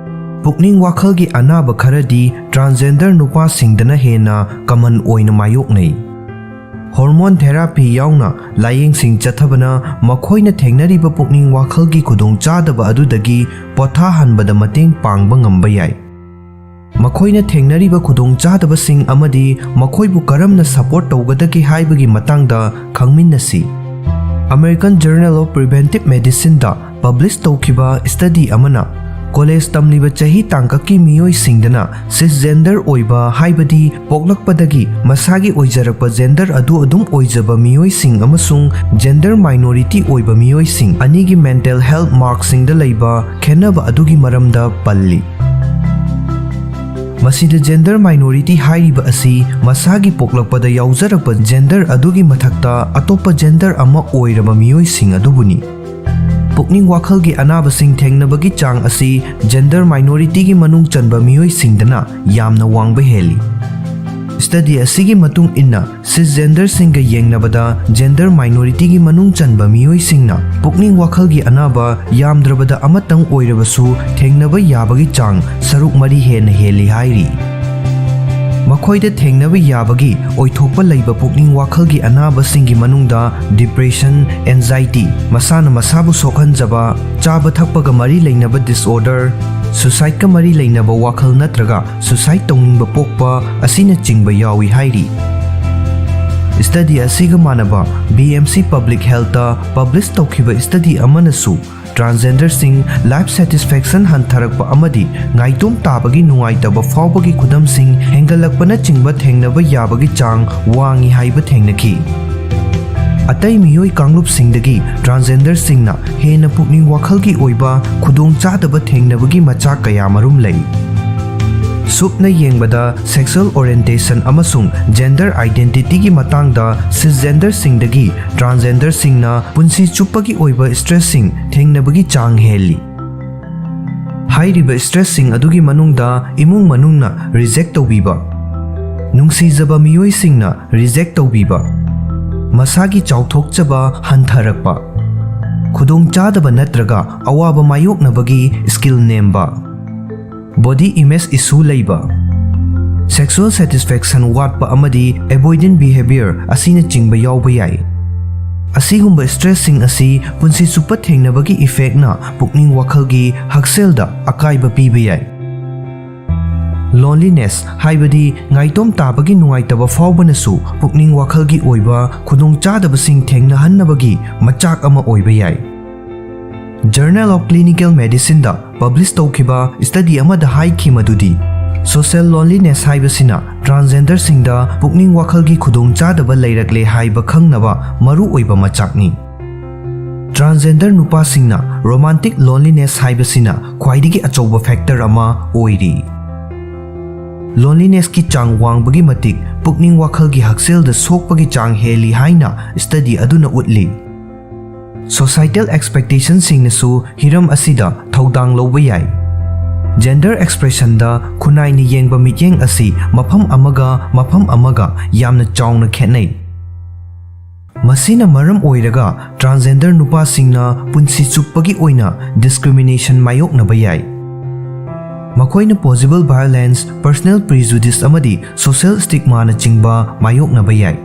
ꯄꯨꯛꯅꯤꯡ ꯋꯥꯈꯜꯒꯤ ꯑꯅꯥꯕ ꯈꯔꯗꯤ ꯇ꯭ꯔꯥꯟꯁꯖꯦꯟꯗꯔ ꯅꯨꯄꯥꯁꯤꯡꯗꯅ ꯍꯦꯟꯅ ꯀꯃꯟ ꯑꯣꯏꯅ ꯃꯥꯌꯣꯛꯅꯩ꯫ ꯍꯣꯔꯃꯣꯟ ꯊꯦꯔꯥꯄꯤ ꯌꯥꯎꯅ ꯂꯥꯌꯦꯡꯁꯤꯡ ꯆꯠꯊꯕꯅ ꯃꯈꯣꯏꯅ ꯊꯦꯡꯅꯔꯤꯕ ꯄꯨꯛꯅꯤꯡ ꯋꯥꯈꯜꯒꯤ ꯈꯨꯗꯣꯡꯆꯥꯗꯕ ꯑꯗꯨꯗꯒꯤ ꯄꯣꯊꯥꯍꯟꯕꯗ ꯃꯇꯦꯡ ꯄꯥꯡꯕ ꯉꯝꯕ ꯌꯥꯏ꯫ ꯃꯈꯣꯏꯅ ꯊꯦꯡꯅꯔꯤꯕ ꯈꯨꯗꯣꯡꯆꯥꯗꯕꯁꯤꯡ ꯑꯃꯗꯤ ꯃꯈꯣꯏꯕꯨ ꯀꯔꯝꯅ ꯁꯄꯣꯔꯠ ꯇꯧꯒꯗꯒꯦ ꯍꯥꯏꯕꯒꯤ ꯃꯇꯥꯡꯗ ꯈꯪꯃꯤꯟꯅꯁꯤ꯫ American Journal of Preventive Medicineꯗ ꯄꯕ꯭ꯂꯤꯁ ꯇꯧꯈꯤꯕ ꯁ꯭ꯇꯗꯤ ꯑꯃꯅ ꯀꯣꯂꯦꯖ ꯇꯝꯂꯤꯕ ꯆꯍꯤ ꯇꯥꯡꯀꯛꯀꯤ ꯃꯤꯑꯣꯏꯁꯤꯡꯗꯅ ꯁꯤꯁꯖꯦꯟꯗꯔ ꯑꯣꯏꯕ, ꯍꯥꯏꯕꯗꯤ ꯄꯣꯛꯂꯛꯄꯗꯒꯤ ꯃꯁꯥꯒꯤ ꯑꯣꯏꯖꯔꯛꯄ ꯖꯦꯟꯗꯔ ꯑꯗꯨ ꯑꯗꯨꯝ ꯑꯣꯏꯖꯕ ꯃꯤꯑꯣꯏꯁꯤꯡ ꯑꯃꯁꯨꯡ ꯖꯦꯟꯗꯔ ꯃꯥꯏꯅꯣꯔꯤꯇꯤ ꯑꯣꯏꯕ ꯃꯤꯑꯣꯏꯁꯤꯡ ꯑꯅꯤꯒꯤ ꯃꯦꯟꯇꯦꯜ ꯍꯦꯜꯊ ꯃꯥꯔꯛꯁꯤꯡꯗ ꯂꯩꯕ ꯈꯦꯠꯅꯕ ꯑꯗꯨꯒꯤ ꯃꯔꯝꯗ ꯄꯜꯂꯤ꯫ ꯃꯁꯤꯗ gender minority ꯍꯥꯏꯔꯤꯕ ꯑꯁꯤ ꯃꯁꯥꯒꯤ ꯄꯣꯛꯂꯛꯄꯗ ꯌꯥꯎꯖꯔꯛꯄ gender ꯑꯗꯨꯒꯤ ꯃꯊꯛꯇ ꯑꯇꯣꯞꯄ gender ꯑꯃ ꯑꯣꯏꯔꯕ ꯃꯤꯑꯣꯏꯁꯤꯡ ꯑꯗꯨꯕꯨꯅꯤ꯫ ꯄꯨꯛꯅꯤꯡ ꯋꯥꯈꯜꯒꯤ ꯑꯅꯥꯕꯁꯤꯡ ꯊꯦꯡꯅꯕꯒꯤ ꯆꯥꯡ ꯑꯁꯤ gender minorityꯒꯤ ꯃꯅꯨꯡ ꯆꯟꯕ ꯃꯤꯑꯣꯏꯁꯤꯡꯗꯅ ꯌꯥꯝꯅ ꯋꯥꯡꯕ ꯍꯦꯜꯂꯤ꯫ Study ꯑꯁꯤꯒꯤ ꯃꯇꯨꯡ ꯏꯟꯅ, cisgenderꯁꯤꯡꯒ ꯌꯦꯡꯅꯕꯗ gender minorityꯒꯤ ꯃꯅꯨꯡ ꯆꯟꯕ ꯃꯤꯑꯣꯏꯁꯤꯡꯅ ꯄꯨꯛꯅꯤꯡ ꯋꯥꯈꯜꯒꯤ ꯑꯅꯥꯕ ꯌꯥꯝꯗ꯭ꯔꯕꯗ ꯑꯃꯇꯪ ꯑꯣꯏꯔꯕꯁꯨ ꯊꯦꯡꯅꯕ ꯌꯥꯕꯒꯤ ꯆꯥꯡ ꯁꯔꯨꯛ ꯃꯔꯤ ꯍꯦꯟꯅ ꯍꯦꯜꯂꯤ ꯍꯥꯏꯔꯤ꯫ ꯃꯈꯣꯏꯗ ꯊꯦꯡꯅꯕ ꯌꯥꯕꯒꯤ ꯑꯣꯏꯊꯣꯛꯄ ꯂꯩꯕ ꯄꯨꯛꯅꯤꯡ ꯋꯥꯈꯜꯒꯤ ꯑꯅꯥꯕꯁꯤꯡꯒꯤ ꯃꯅꯨꯡꯗ depression, anxiety, ꯃꯁꯥꯅ ꯃꯁꯥꯕꯨ ꯁꯣꯛꯍꯟꯖꯕ, ꯆꯥꯕ ꯊꯛꯄꯒ ꯃꯔꯤ ꯂꯩꯅꯕ disorder, suicideꯀ ꯃꯔꯤ ꯂꯩꯅꯕ ꯋꯥꯈꯜ ꯅꯠꯇ꯭ꯔꯒ suicide ꯇꯧꯅꯤꯡꯕ ꯄꯣꯛꯄ ꯑꯁꯤꯅꯆꯤꯡꯕ ꯌꯥꯎꯏ ꯍꯥꯏꯔꯤ꯫ Study ꯑꯁꯤꯒ ꯃꯥꯟꯅꯕ B M C Public Healthꯇ publish ꯇꯧꯈꯤꯕ study ꯑꯃꯅꯁꯨ transgenderꯁꯤꯡ life satisfaction ꯍꯟꯊꯔꯛꯄ ꯑꯃꯗꯤ ꯉꯥꯏꯇꯣꯝ ꯇꯥꯕꯒꯤ ꯅꯨꯡꯉꯥꯏꯇꯕ ꯐꯥꯎꯕꯒꯤ ꯈꯨꯗꯝꯁꯤꯡ ꯍꯦꯟꯒꯠꯂꯛꯄꯅꯆꯤꯡꯕ ꯊꯦꯡꯅꯕ ꯌꯥꯕꯒꯤ ꯆꯥꯡ ꯋꯥꯡꯏ ꯍꯥꯏꯕ ꯊꯦꯡꯅꯈꯤ꯫ ꯑꯇꯩ ꯃꯤꯑꯣꯏ ꯀꯥꯡꯂꯨꯞꯁꯤꯡꯗꯒꯤ transgenderꯁꯤꯡꯅ ꯍꯦꯟꯅ ꯄꯨꯛꯅꯤꯡ ꯋꯥꯈꯜꯒꯤ ꯑꯣꯏꯕ ꯈꯨꯗꯣꯡꯆꯥꯗꯕ ꯊꯦꯡꯅꯕꯒꯤ ꯃꯆꯥꯛ ꯀꯌꯥꯃꯔꯨꯝ ꯂꯩ꯫ ꯁꯨꯞꯅ ꯌꯦꯡꯕꯗ, sexual orientation ꯑꯃꯁꯨꯡ gender identityꯒꯤ ꯃꯇꯥꯡꯗ cisgenderꯁꯤꯡꯗꯒꯤ transgenderꯁꯤꯡꯅ ꯄꯨꯟꯁꯤ ꯆꯨꯞꯄꯒꯤ ꯑꯣꯏꯕ stressꯁꯤꯡ ꯊꯦꯡꯅꯕꯒꯤ ꯆꯥꯡ ꯍꯦꯜꯂꯤ꯫ ꯍꯥꯏꯔꯤꯕ stressꯁꯤꯡ ꯑꯗꯨꯒꯤ ꯃꯅꯨꯡꯗ ꯏꯃꯨꯡ ꯃꯅꯨꯡꯅ reject ꯇꯧꯕꯤꯕ, ꯅꯨꯡꯁꯤꯖꯕ ꯃꯤꯑꯣꯏꯁꯤꯡꯅ reject ꯇꯧꯕꯤꯕ, ꯃꯁꯥꯒꯤ ꯆꯥꯎꯊꯣꯛꯆꯕ ꯍꯟꯊꯔꯛꯄ, ꯈꯨꯗꯣꯡꯆꯥꯗꯕ ꯅꯠꯇ꯭ꯔꯒ ꯑꯋꯥꯕ ꯃꯥꯌꯣꯛꯅꯕꯒꯤ skill ꯅꯦꯝꯕ, body image issue ꯂꯩꯕ, sexual satisfaction ꯋꯥꯠꯄ ꯑꯃꯗꯤ avoidant behavior ꯑꯁꯤꯅꯆꯤꯡꯕ ꯌꯥꯎꯕ ꯌꯥꯏ꯫ ꯑꯁꯤꯒꯨꯝꯕ stressꯁꯤꯡ ꯑꯁꯤ ꯄꯨꯟꯁꯤ ꯆꯨꯞꯄ ꯊꯦꯡꯅꯕꯒꯤ effectꯅ ꯄꯨꯛꯅꯤꯡ ꯋꯥꯈꯜꯒꯤ ꯍꯛꯁꯦꯜꯗ ꯑꯀꯥꯏꯕ ꯄꯤꯕ ꯌꯥꯏ꯫ Loneliness ꯍꯥꯏꯕꯗꯤ ꯉꯥꯏꯇꯣꯝ ꯇꯥꯕꯒꯤ ꯅꯨꯡꯉꯥꯏꯇꯕ ꯐꯥꯎꯕꯅꯁꯨ ꯄꯨꯛꯅꯤꯡ ꯋꯥꯈꯜꯒꯤ ꯑꯣꯏꯕ ꯈꯨꯗꯣꯡꯆꯥꯗꯕꯁꯤꯡ ꯊꯦꯡꯅꯍꯟꯅꯕꯒꯤ ꯃꯆꯥꯛ ꯑꯃ ꯑꯣꯏꯕ ꯌꯥꯏ꯫ Journal of Clinical Medicineꯗ publish ꯇꯧꯈꯤꯕ study ꯑꯃꯗ ꯍꯥꯏꯈꯤ ꯃꯗꯨꯗꯤ, social loneliness ꯍꯥꯏꯕꯁꯤꯅ transgenderꯁꯤꯡꯗ ꯄꯨꯛꯅꯤꯡ ꯋꯥꯈꯜꯒꯤ ꯈꯨꯗꯣꯡꯆꯥꯗꯕ ꯂꯩꯔꯛꯂꯦ ꯍꯥꯏꯕ ꯈꯪꯅꯕ ꯃꯔꯨꯑꯣꯏꯕ ꯃꯆꯥꯛꯅꯤ꯫ Transgender ꯅꯨꯄꯥꯁꯤꯡꯅ romantic loneliness ꯍꯥꯏꯕꯁꯤꯅ ꯈ꯭ꯋꯥꯏꯗꯒꯤ ꯑꯆꯧꯕ factor ꯑꯃ ꯑꯣꯏꯔꯤ꯫ Lonelinessꯀꯤ ꯆꯥꯡ ꯋꯥꯡꯕꯒꯤ ꯃꯇꯤꯛ ꯄꯨꯛꯅꯤꯡ ꯋꯥꯈꯜꯒꯤ ꯍꯛꯁꯦꯜꯗ ꯁꯣꯛꯄꯒꯤ ꯆꯥꯡ ꯍꯦꯜꯂꯤ ꯍꯥꯏꯅ study ꯑꯗꯨꯅ ꯎꯠꯂꯤ꯫ Societal expectationꯁꯤꯡꯅꯁꯨ ꯍꯤꯔꯝ ꯑꯁꯤꯗ ꯊꯧꯗꯥꯡ ꯂꯧꯕ ꯌꯥꯏ꯫ Gender expressionꯗ ꯈꯨꯟꯅꯥꯏꯅ ꯌꯦꯡꯕ ꯃꯤꯠꯌꯦꯡ ꯑꯁꯤ ꯃꯐꯝ ꯑꯃꯒ ꯃꯐꯝ ꯑꯃꯒ ꯌꯥꯝꯅ ꯆꯥꯎꯅ ꯈꯦꯠꯅꯩ꯫ ꯃꯁꯤꯅ ꯃꯔꯝ ꯑꯣꯏꯔꯒ transgender ꯅꯨꯄꯥꯁꯤꯡꯅ ꯄꯨꯟꯁꯤ ꯆꯨꯞꯄꯒꯤ ꯑꯣꯏꯅ discrimination ꯃꯥꯌꯣꯛꯅꯕ ꯌꯥꯏ꯫ ꯃꯈꯣꯏꯅ possible violence, personal prejudice ꯑꯃꯗꯤ social stigmaꯅꯆꯤꯡꯕ ꯃꯥꯌꯣꯛꯅꯕ ꯌꯥꯏ꯫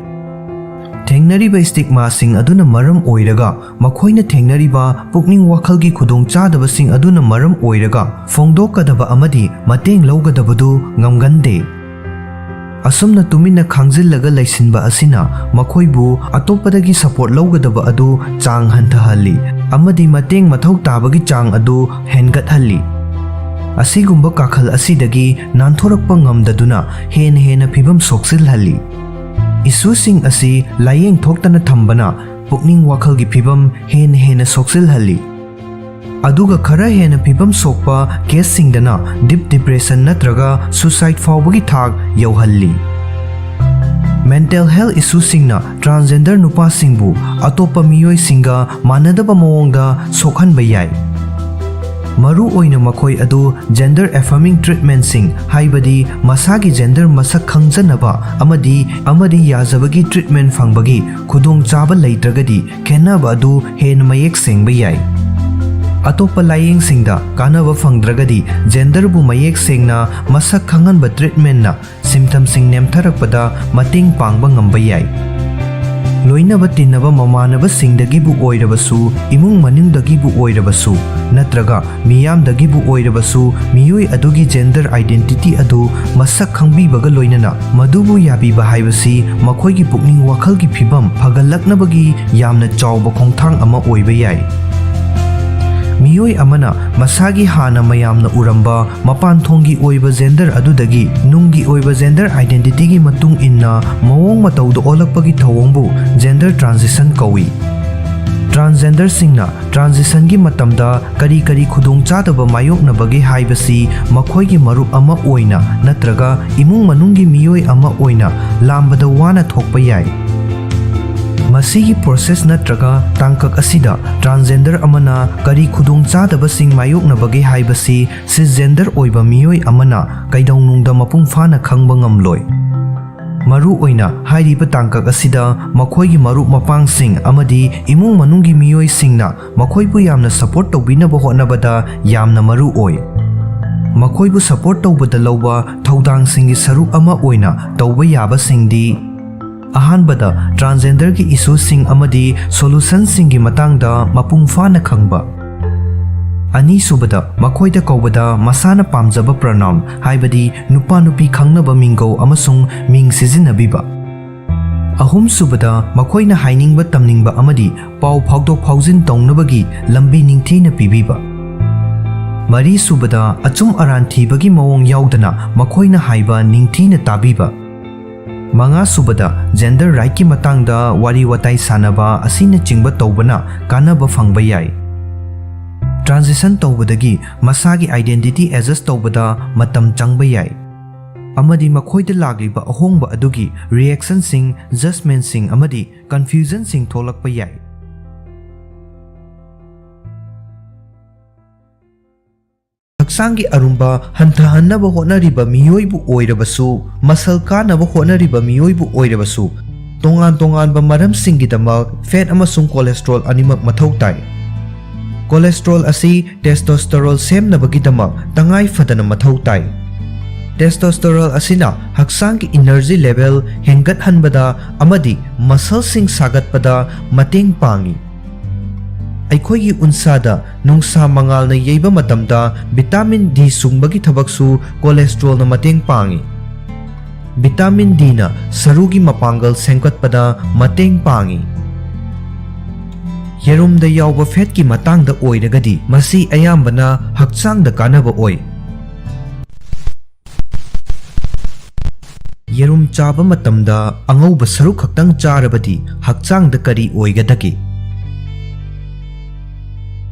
ꯊꯦꯡꯅꯔꯤꯕ stigmaꯁꯤꯡ ꯑꯗꯨꯅ ꯃꯔꯝ ꯑꯣꯏꯔꯒ ꯃꯈꯣꯏꯅ ꯊꯦꯡꯅꯔꯤꯕ ꯄꯨꯛꯅꯤꯡ ꯋꯥꯈꯜꯒꯤ ꯈꯨꯗꯣꯡꯆꯥꯗꯕꯁꯤꯡ ꯑꯗꯨꯅ ꯃꯔꯝ ꯑꯣꯏꯔꯒ ꯐꯣꯡꯗꯣꯛꯀꯗꯕ ꯑꯃꯗꯤ ꯃꯇꯦꯡ ꯂꯧꯒꯗꯕꯗꯨ ꯉꯝꯒꯟꯗꯦ꯫ ꯑꯁꯨꯝꯅ ꯇꯨꯃꯤꯟꯅ ꯈꯥꯡꯖꯤꯜꯂꯒ ꯂꯩꯁꯤꯟꯕ ꯑꯁꯤꯅ ꯃꯈꯣꯏꯕꯨ ꯑꯇꯣꯞꯄꯗꯒꯤ support ꯂꯧꯒꯗꯕ ꯑꯗꯨ ꯆꯥꯡ ꯍꯟꯊꯍꯜꯂꯤ ꯑꯃꯗꯤ ꯃꯇꯦꯡ ꯃꯊꯧ ꯇꯥꯕꯒꯤ ꯆꯥꯡ ꯑꯗꯨ ꯍꯦꯟꯒꯠꯍꯜꯂꯤ꯫ ꯑꯁꯤꯒꯨꯝꯕ ꯀꯥꯈꯜ ꯑꯁꯤꯗꯒꯤ ꯅꯥꯟꯊꯣꯔꯛꯄ ꯉꯝꯗꯗꯨꯅ ꯍꯦꯟꯅ ꯍꯦꯟꯅ ꯐꯤꯕꯝ ꯁꯣꯛꯆꯤꯜꯍꯜꯂꯤ꯫ Issueꯁꯤꯡ ꯑꯁꯤ ꯂꯥꯌꯦꯡ ꯊꯣꯛꯇꯅ ꯊꯝꯕꯅ ꯄꯨꯛꯅꯤꯡ ꯋꯥꯈꯜꯒꯤ ꯐꯤꯕꯝ ꯍꯦꯟꯅ ꯍꯦꯟꯅ ꯁꯣꯛꯆꯤꯜꯍꯜꯂꯤ꯫ ꯑꯗꯨꯒ ꯈꯔ ꯍꯦꯟꯅ ꯐꯤꯕꯝ ꯁꯣꯛꯄ caseꯁꯤꯡꯗꯅ deep depression ꯅꯠꯇ꯭ꯔꯒ suicide ꯐꯥꯎꯕꯒꯤ ꯊꯥꯛ ꯌꯧꯍꯜꯂꯤ꯫ Mental health issueꯁꯤꯡꯅ transgender ꯅꯨꯄꯥꯁꯤꯡꯕꯨ ꯑꯇꯣꯞꯄ ꯃꯤꯑꯣꯏꯁꯤꯡꯒ ꯃꯥꯟꯅꯗꯕ ꯃꯑꯣꯡꯗ ꯁꯣꯛꯍꯟꯕ ꯌꯥꯏ꯫ ꯃꯔꯨ ꯑꯣꯏꯅ ꯃꯈꯣꯏ ꯑꯗꯨ gender affirming treatmentꯁꯤꯡ, ꯍꯥꯏꯕꯗꯤ ꯃꯁꯥꯒꯤ gender ꯃꯁꯛ ꯈꯪꯖꯅꯕ ꯑꯃꯗꯤ, ꯑꯃꯗꯤ ꯌꯥꯖꯕꯒꯤ treatment ꯐꯪꯕꯒꯤ ꯈꯨꯗꯣꯡꯆꯥꯕ ꯂꯩꯇ꯭ꯔꯒꯗꯤ, ꯈꯦꯠꯅꯕ ꯑꯗꯨ ꯍꯦꯟꯅ ꯃꯌꯦꯛ ꯁꯦꯡꯕ ꯌꯥꯏ꯫ ꯑꯇꯣꯞꯄ ꯂꯥꯌꯦꯡꯁꯤꯡꯗ ꯀꯥꯟꯅꯕ ꯐꯪꯗ꯭ꯔꯒꯗꯤ, genderꯕꯨ ꯃꯌꯦꯛ ꯁꯦꯡꯅ ꯃꯁꯛ ꯈꯪꯍꯟꯕ treatmentꯅ symptomꯁꯤꯡ ꯅꯦꯝꯊꯔꯛꯄꯗ ꯃꯇꯦꯡ ꯄꯥꯡꯕ ꯉꯝꯕ ꯌꯥꯏ꯫ ꯂꯣꯏꯅꯕ ꯇꯤꯟꯅꯕ ꯃꯃꯥꯟꯅꯕꯁꯤꯡꯗꯒꯤꯕꯨ ꯑꯣꯏꯔꯕꯁꯨ, ꯏꯃꯨꯡ ꯃꯅꯨꯡꯗꯒꯤꯕꯨ ꯑꯣꯏꯔꯕꯁꯨ, ꯅꯠꯇ꯭ꯔꯒ ꯃꯤꯌꯥꯝꯗꯒꯤꯕꯨ ꯑꯣꯏꯔꯕꯁꯨ, ꯃꯤꯑꯣꯏ ꯑꯗꯨꯒꯤ gender identity ꯑꯗꯨ ꯃꯁꯛ ꯈꯪꯕꯤꯕꯒ ꯂꯣꯏꯅꯅ ꯃꯗꯨꯕꯨ ꯌꯥꯕꯤꯕ ꯍꯥꯏꯕꯁꯤ ꯃꯈꯣꯏꯒꯤ ꯄꯨꯛꯅꯤꯡ ꯋꯥꯈꯜꯒꯤ ꯐꯤꯕꯝ ꯐꯒꯠꯂꯛꯅꯕꯒꯤ ꯌꯥꯝꯅ ꯆꯥꯎꯕ ꯈꯣꯡꯊꯥꯡ ꯑꯃ ꯑꯣꯏꯕ ꯌꯥꯏ꯫ ꯃꯤꯑꯣꯏ ꯑꯃꯅ ꯃꯁꯥꯒꯤ ꯍꯥꯟꯅ ꯃꯌꯥꯝꯅ ꯎꯔꯝꯕ ꯃꯄꯥꯟ ꯊꯣꯡꯒꯤ ꯑꯣꯏꯕ gender ꯑꯗꯨꯗꯒꯤ ꯅꯨꯡꯒꯤ ꯑꯣꯏꯕ gender identityꯒꯤ ꯃꯇꯨꯡ ꯏꯟꯅ ꯃꯑꯣꯡ ꯃꯇꯧꯗ ꯑꯣꯜꯂꯛꯄꯒꯤ ꯊꯧꯑꯣꯡꯕꯨ gender transition ꯀꯧꯏ꯫ ꯇ꯭ꯔꯥꯟꯁꯖꯦꯟꯗꯔꯁꯤꯡꯅ ꯇ꯭ꯔꯥꯟꯖꯤꯁꯟꯒꯤ ꯃꯇꯝꯗ ꯀꯔꯤ ꯀꯔꯤ ꯈꯨꯗꯣꯡꯆꯥꯗꯕ ꯃꯥꯌꯣꯛꯅꯕꯒꯦ ꯍꯥꯏꯕꯁꯤ ꯃꯈꯣꯏꯒꯤ ꯃꯔꯨꯞ ꯑꯃ ꯑꯣꯏꯅ ꯅꯠꯇ꯭ꯔꯒ ꯏꯃꯨꯡ ꯃꯅꯨꯡꯒꯤ ꯃꯤꯑꯣꯏ ꯑꯃ ꯑꯣꯏꯅ ꯂꯥꯝꯕꯗ ꯋꯥꯅ ꯊꯣꯛꯄ ꯌꯥꯏ꯫ ꯃꯁꯤꯒꯤ ꯄ꯭ꯔꯣꯁꯦꯁ ꯅꯠꯇ꯭ꯔꯒ ꯇꯥꯡꯀꯛ ꯑꯁꯤꯗ ꯇ꯭ꯔꯥꯟꯁꯖꯦꯟꯗꯔ ꯑꯃꯅ ꯀꯔꯤ ꯈꯨꯗꯣꯡꯆꯥꯗꯕꯁꯤꯡ ꯃꯥꯌꯣꯛꯅꯕꯒꯦ ꯍꯥꯏꯕꯁꯤ ꯁꯤꯁꯖꯦꯟꯗꯔ ꯑꯣꯏꯕ ꯃꯤꯑꯣꯏ ꯑꯃꯅ ꯀꯩꯗꯧꯅꯨꯡꯗ ꯃꯄꯨꯡ ꯐꯥꯅ ꯈꯪꯕ ꯉꯝꯂꯣꯏ꯫ ꯃꯔꯨꯑꯣꯏꯅ ꯍꯥꯏꯔꯤꯕ ꯇꯥꯡꯀꯛ ꯑꯁꯤꯗ ꯃꯈꯣꯏꯒꯤ ꯃꯔꯨꯞ ꯃꯄꯥꯡꯁꯤꯡ ꯑꯃꯗꯤ ꯏꯃꯨꯡ ꯃꯅꯨꯡꯒꯤ ꯃꯤꯑꯣꯏꯁꯤꯡꯅ ꯃꯈꯣꯏꯕꯨ ꯌꯥꯝꯅ ꯁꯄꯣꯔꯠ ꯇꯧꯕꯤꯅꯕ ꯍꯣꯠꯅꯕꯗ ꯌꯥꯝꯅ ꯃꯔꯨ ꯑꯣꯏ꯫ ꯃꯈꯣꯏꯕꯨ ꯁꯄꯣꯔꯠ ꯇꯧꯕꯗ ꯂꯧꯕ ꯊꯧꯗꯥꯡꯁꯤꯡꯒꯤ ꯁꯔꯨꯛ ꯑꯃ ꯑꯣꯏꯅ ꯇꯧꯕ ꯌꯥꯕꯁꯤꯡꯗꯤ: ꯑꯍꯥꯟꯕꯗ, ꯇ꯭ꯔꯥꯟꯁꯖꯦꯟꯗꯔꯒꯤ ꯏꯁꯨꯁꯤꯡ ꯑꯃꯗꯤ ꯁꯣꯂꯨꯁꯟꯁꯤꯡꯒꯤ ꯃꯇꯥꯡꯗ ꯃꯄꯨꯡ ꯐꯥꯅ ꯈꯪꯕ꯫ ꯑꯅꯤꯁꯨꯕꯗ, ꯃꯈꯣꯏꯗ ꯀꯧꯕꯗ ꯃꯁꯥꯅ ꯄꯥꯝꯖꯕ ꯄ꯭ꯔꯣꯅꯥꯎꯟ, ꯍꯥꯏꯕꯗꯤ ꯅꯨꯄꯥ ꯅꯨꯄꯤ ꯈꯪꯅꯕ ꯃꯤꯡꯒꯧ ꯑꯃꯁꯨꯡ ꯃꯤꯡ ꯁꯤꯖꯤꯟꯅꯕꯤꯕ꯫ ꯑꯍꯨꯝꯁꯨꯕꯗ, ꯃꯈꯣꯏꯅ ꯍꯥꯏꯅꯤꯡꯕ, ꯇꯝꯅꯤꯡꯕ ꯑꯃꯗꯤ ꯄꯥꯎ ꯐꯥꯎꯗꯣꯛ ꯐꯥꯎꯖꯤꯟ ꯇꯧꯅꯕꯒꯤ ꯂꯝꯕꯤ ꯅꯤꯡꯊꯤꯅ ꯄꯤꯕꯤꯕ꯫ ꯃꯔꯤꯁꯨꯕꯗ, ꯑꯆꯨꯝ ꯑꯔꯥꯟ ꯊꯤꯕꯒꯤ ꯃꯑꯣꯡ ꯌꯥꯎꯗꯅ ꯃꯈꯣꯏꯅ ꯍꯥꯏꯕ ꯅꯤꯡꯊꯤꯅ ꯇꯥꯕꯤꯕ꯫ ꯃꯉꯥꯁꯨꯕꯗ, ꯖꯦꯟꯗꯔ ꯔꯥꯏꯠꯀꯤ ꯃꯇꯥꯡꯗ ꯋꯥꯔꯤ ꯋꯥꯇꯥꯏ ꯁꯥꯟꯅꯕ ꯑꯁꯤꯅꯆꯤꯡꯕ ꯇꯧꯕꯅ ꯀꯥꯟꯅꯕ ꯐꯪꯕ ꯌꯥꯏ꯫ ꯇ꯭ꯔꯥꯟꯖꯤꯁꯟ ꯇꯧꯕꯗꯒꯤ ꯃꯁꯥꯒꯤ ꯑꯥꯏꯗꯦꯟꯇꯤꯇꯤ ꯑꯦꯗꯖꯁ ꯇꯧꯕꯗ ꯃꯇꯝ ꯆꯪꯕ ꯌꯥꯏ, ꯑꯃꯗꯤ ꯃꯈꯣꯏꯗ ꯂꯥꯛꯂꯤꯕ ꯑꯍꯣꯡꯕ ꯑꯗꯨꯒꯤ ꯔꯤꯑꯦꯛꯁꯟꯁꯤꯡ, ꯖꯖꯃꯦꯟꯠꯁꯤꯡ, ꯑꯃꯗꯤ ꯀꯟꯐ꯭ꯌꯨꯖꯟꯁꯤꯡ ꯊꯣꯛꯂꯛꯄ ꯌꯥꯏ꯫ ꯍꯛꯆꯥꯡꯒꯤ ꯑꯔꯨꯝꯕ ꯍꯟꯊꯍꯟꯅꯕ ꯍꯣꯠꯅꯔꯤꯕ ꯃꯤꯑꯣꯏꯕꯨ ꯑꯣꯏꯔꯕꯁꯨ, ꯃꯁꯜ ꯀꯥꯅꯕ ꯍꯣꯠꯅꯔꯤꯕ ꯃꯤꯑꯣꯏꯕꯨ ꯑꯣꯏꯔꯕꯁꯨ, ꯇꯣꯉꯥꯟ ꯇꯣꯉꯥꯟꯕ ꯃꯔꯝꯁꯤꯡꯒꯤꯗꯃꯛ ꯐꯦꯠ ꯑꯃꯁꯨꯡ ꯀꯣꯂꯦꯁꯇ꯭ꯔꯣꯜ ꯑꯅꯤꯃꯛ ꯃꯊꯧ ꯇꯥꯏ꯫ ꯀꯣꯂꯦꯁꯇ꯭ꯔꯣꯜ ꯑꯁꯤ ꯇꯦꯁꯇꯣꯁꯇꯦꯔꯣꯜ ꯁꯦꯝꯅꯕꯒꯤꯗꯃꯛ ꯇꯉꯥꯏ ꯐꯗꯅ ꯃꯊꯧ ꯇꯥꯏ꯫ ꯇꯦꯁꯇꯣꯁꯇꯦꯔꯣꯜ ꯑꯁꯤꯅ ꯍꯛꯆꯥꯡꯒꯤ ꯏꯅꯔꯖꯤ ꯂꯦꯚꯦꯜ ꯍꯦꯟꯒꯠꯍꯟꯕꯗ ꯑꯃꯗꯤ ꯃꯁꯜꯁꯤꯡ ꯁꯥꯒꯠꯄꯗ ꯃꯇꯦꯡ ꯄꯥꯡꯏ꯫ ꯑꯩꯈꯣꯏꯒꯤ ꯎꯟꯁꯥꯗ ꯅꯨꯡꯁꯥ ꯃꯉꯥꯜꯅ ꯌꯩꯕ ꯃꯇꯝꯗ ꯚꯤꯇꯥꯃꯤꯟ ꯗꯤ ꯁꯨꯡꯕꯒꯤ ꯊꯕꯛꯁꯨ ꯀꯣꯂꯦꯁꯇ꯭ꯔꯣꯜꯅ ꯃꯇꯦꯡ ꯄꯥꯡꯏ꯫ ꯚꯤꯇꯥꯃꯤꯟ ꯗꯤꯅ ꯁꯔꯨꯒꯤ ꯃꯄꯥꯡꯒꯜ ꯁꯦꯝꯒꯠꯄꯗ ꯃꯇꯦꯡ ꯄꯥꯡꯏ꯫ ꯌꯦꯔꯨꯝꯗ ꯌꯥꯎꯕ ꯐꯦꯠꯀꯤ ꯃꯇꯥꯡꯗ ꯑꯣꯏꯔꯒꯗꯤ, ꯃꯁꯤ ꯑꯌꯥꯝꯕꯅ ꯍꯛꯆꯥꯡꯗ ꯀꯥꯟꯅꯕ ꯑꯣꯏ꯫ ꯌꯦꯔꯨꯝ ꯆꯥꯕ ꯃꯇꯝꯗ ꯑꯉꯧꯕ ꯁꯔꯨꯛ ꯈꯛꯇꯪ ꯆꯥꯔꯕꯗꯤ ꯍꯛꯆꯥꯡꯗ ꯀꯔꯤ ꯑꯣꯏꯒꯗꯒꯦ?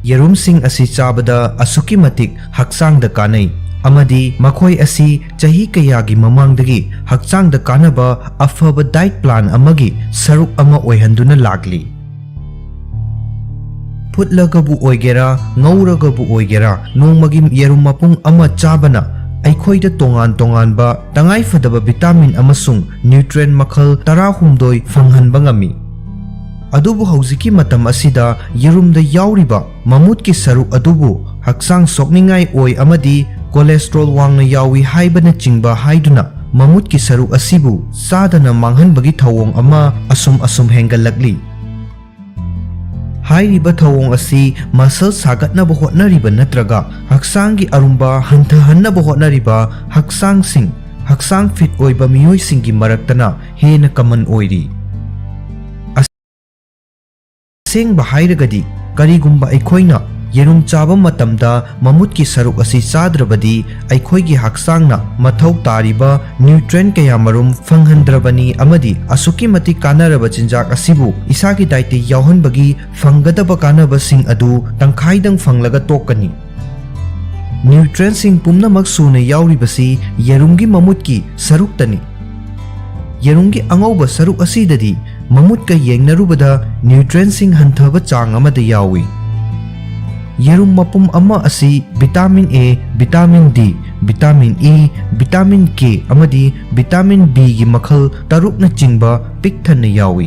ꯌꯦꯔꯨꯝꯁꯤꯡ ꯑꯁꯤ ꯆꯥꯕꯗ ꯑꯁꯨꯛꯀꯤ ꯃꯇꯤꯛ ꯍꯛꯆꯥꯡꯗ ꯀꯥꯟꯅꯩ ꯑꯃꯗꯤ ꯃꯈꯣꯏ ꯑꯁꯤ ꯆꯍꯤ ꯀꯌꯥꯒꯤ ꯃꯃꯥꯡꯗꯒꯤ ꯍꯛꯆꯥꯡꯗ ꯀꯥꯟꯅꯕ ꯑꯐꯕ diet plan ꯑꯃꯒꯤ ꯁꯔꯨꯛ ꯑꯃ ꯑꯣꯏꯍꯟꯗꯨꯅ ꯂꯥꯛꯂꯤ꯫ ꯐꯨꯠꯂꯒꯕꯨ ꯑꯣꯏꯒꯦꯔꯥ, ꯉꯧꯔꯒꯕꯨ ꯑꯣꯏꯒꯦꯔꯥ, ꯅꯣꯡꯃꯒꯤ ꯌꯦꯔꯨꯝ ꯃꯄꯨꯝ ꯑꯃ ꯆꯥꯕꯅ ꯑꯩꯈꯣꯏꯗ ꯇꯣꯉꯥꯟ ꯇꯣꯉꯥꯟꯕ ꯇꯉꯥꯏꯐꯗꯕ vitamin ꯑꯃꯁꯨꯡ nutrient ꯃꯈꯜ ꯇꯔꯥꯍꯨꯝꯗꯣꯏ ꯐꯪꯍꯟꯕ ꯉꯝꯃꯤ꯫ ꯑꯗꯨꯕꯨ ꯍꯧꯖꯤꯛꯀꯤ ꯃꯇꯝ ꯑꯁꯤꯗ ꯌꯦꯔꯨꯝꯗ ꯌꯥꯎꯔꯤꯕ ꯃꯃꯨꯠꯀꯤ ꯁꯔꯨꯛ ꯑꯗꯨꯕꯨ ꯍꯛꯆꯥꯡ ꯁꯣꯛꯅꯤꯡꯉꯥꯏ ꯑꯣꯏ ꯑꯃꯗꯤ cholesterol ꯋꯥꯡꯅ ꯌꯥꯎꯏ ꯍꯥꯏꯕꯅꯆꯤꯡꯕ ꯍꯥꯏꯗꯨꯅ ꯃꯃꯨꯠꯀꯤ ꯁꯔꯨꯛ ꯑꯁꯤꯕꯨ ꯆꯥꯗꯅ ꯃꯥꯡꯍꯟꯕꯒꯤ ꯊꯧꯑꯣꯡ ꯑꯃ ꯑꯁꯨꯝ ꯑꯁꯨꯝ ꯍꯦꯟꯒꯠꯂꯛꯂꯤ꯫ ꯍꯥꯏꯔꯤꯕ ꯊꯧꯑꯣꯡ ꯑꯁꯤ muscle ꯁꯥꯒꯠꯅꯕ ꯍꯣꯠꯅꯔꯤꯕ ꯅꯠꯇ꯭ꯔꯒ ꯍꯛꯆꯥꯡꯒꯤ ꯑꯔꯨꯝꯕ ꯍꯟꯊꯍꯟꯅꯕ ꯍꯣꯠꯅꯔꯤꯕ ꯍꯛꯆꯥꯡꯁꯤꯡ, ꯍꯛꯆꯥꯡ fit ꯑꯣꯏꯕ ꯃꯤꯑꯣꯏꯁꯤꯡꯒꯤ ꯃꯔꯛꯇꯅ ꯍꯦꯟꯅ common ꯑꯣꯏꯔꯤ꯫ ꯑꯁꯦꯡꯕ ꯍꯥꯏꯔꯒꯗꯤ, ꯀꯔꯤꯒꯨꯝꯕ ꯑꯩꯈꯣꯏꯅ ꯌꯦꯔꯨꯝ ꯆꯥꯕ ꯃꯇꯝꯗ ꯃꯃꯨꯠꯀꯤ ꯁꯔꯨꯛ ꯑꯁꯤ ꯆꯥꯗ꯭ꯔꯕꯗꯤ, ꯑꯩꯈꯣꯏꯒꯤ ꯍꯛꯆꯥꯡꯅ ꯃꯊꯧ ꯇꯥꯔꯤꯕ nutrient ꯀꯌꯥꯃꯔꯨꯝ ꯐꯪꯍꯟꯗ꯭ꯔꯕꯅꯤ ꯑꯃꯗꯤ ꯑꯁꯨꯛꯀꯤ ꯃꯇꯤꯛ ꯀꯥꯟꯅꯔꯕ ꯆꯤꯟꯖꯥꯛ ꯑꯁꯤꯕꯨ ꯏꯁꯥꯒꯤ dietꯇ ꯌꯥꯎꯍꯟꯕꯒꯤ ꯐꯪꯒꯗꯕ ꯀꯥꯟꯅꯕꯁꯤꯡ ꯑꯗꯨ ꯇꯪꯈꯥꯏꯗꯪ ꯐꯪꯂꯒ ꯇꯣꯛꯀꯅꯤ꯫ Nutrientꯁꯤꯡ ꯄꯨꯝꯅꯃꯛ ꯁꯨꯅ ꯌꯥꯎꯔꯤꯕꯁꯤ ꯌꯦꯔꯨꯝꯒꯤ ꯃꯃꯨꯠꯀꯤ ꯁꯔꯨꯛꯇꯅꯤ꯫ ꯌꯦꯔꯨꯝꯒꯤ ꯑꯉꯧꯕ ꯁꯔꯨꯛ ꯑꯁꯤꯗꯗꯤ ꯃꯃꯨꯠꯀ ꯌꯦꯡꯅꯔꯨꯕꯗ nutrientꯁꯤꯡ ꯍꯟꯊꯕ ꯆꯥꯡ ꯑꯃꯗ ꯌꯥꯎꯏ꯫ ꯌꯦꯔꯨꯝ ꯃꯄꯨꯝ ꯑꯃ ꯑꯁꯤ vitamin A, vitamin D, vitamin E, vitamin K ꯑꯃꯗꯤ vitamin Bꯒꯤ ꯃꯈꯜ ꯇꯔꯨꯛꯅꯆꯤꯡꯕ ꯄꯤꯛ ꯊꯟꯅ ꯌꯥꯎꯏ꯫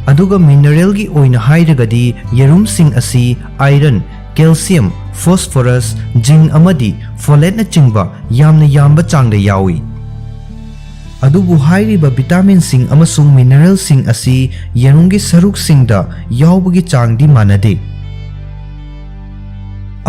ꯑꯗꯨꯒ mineralꯒꯤ ꯑꯣꯏꯅ ꯍꯥꯏꯔꯒꯗꯤ ꯌꯦꯔꯨꯝꯁꯤꯡ ꯑꯁꯤ iron, calcium, phosphorus, zinc ꯑꯃꯗꯤ folatteꯅꯆꯤꯡꯕ ꯌꯥꯝꯅ ꯌꯥꯝꯕ ꯆꯥꯡꯗ ꯌꯥꯎꯏ꯫ ꯑꯗꯨꯕꯨ ꯍꯥꯏꯔꯤꯕ vitaminꯁꯤꯡ ꯑꯃꯁꯨꯡ mineralꯁꯤꯡ ꯑꯁꯤ ꯌꯦꯔꯨꯝꯒꯤ ꯁꯔꯨꯛꯁꯤꯡꯗ ꯌꯥꯎꯕꯒꯤ ꯆꯥꯡꯗꯤ ꯃꯥꯟꯅꯗꯦ꯫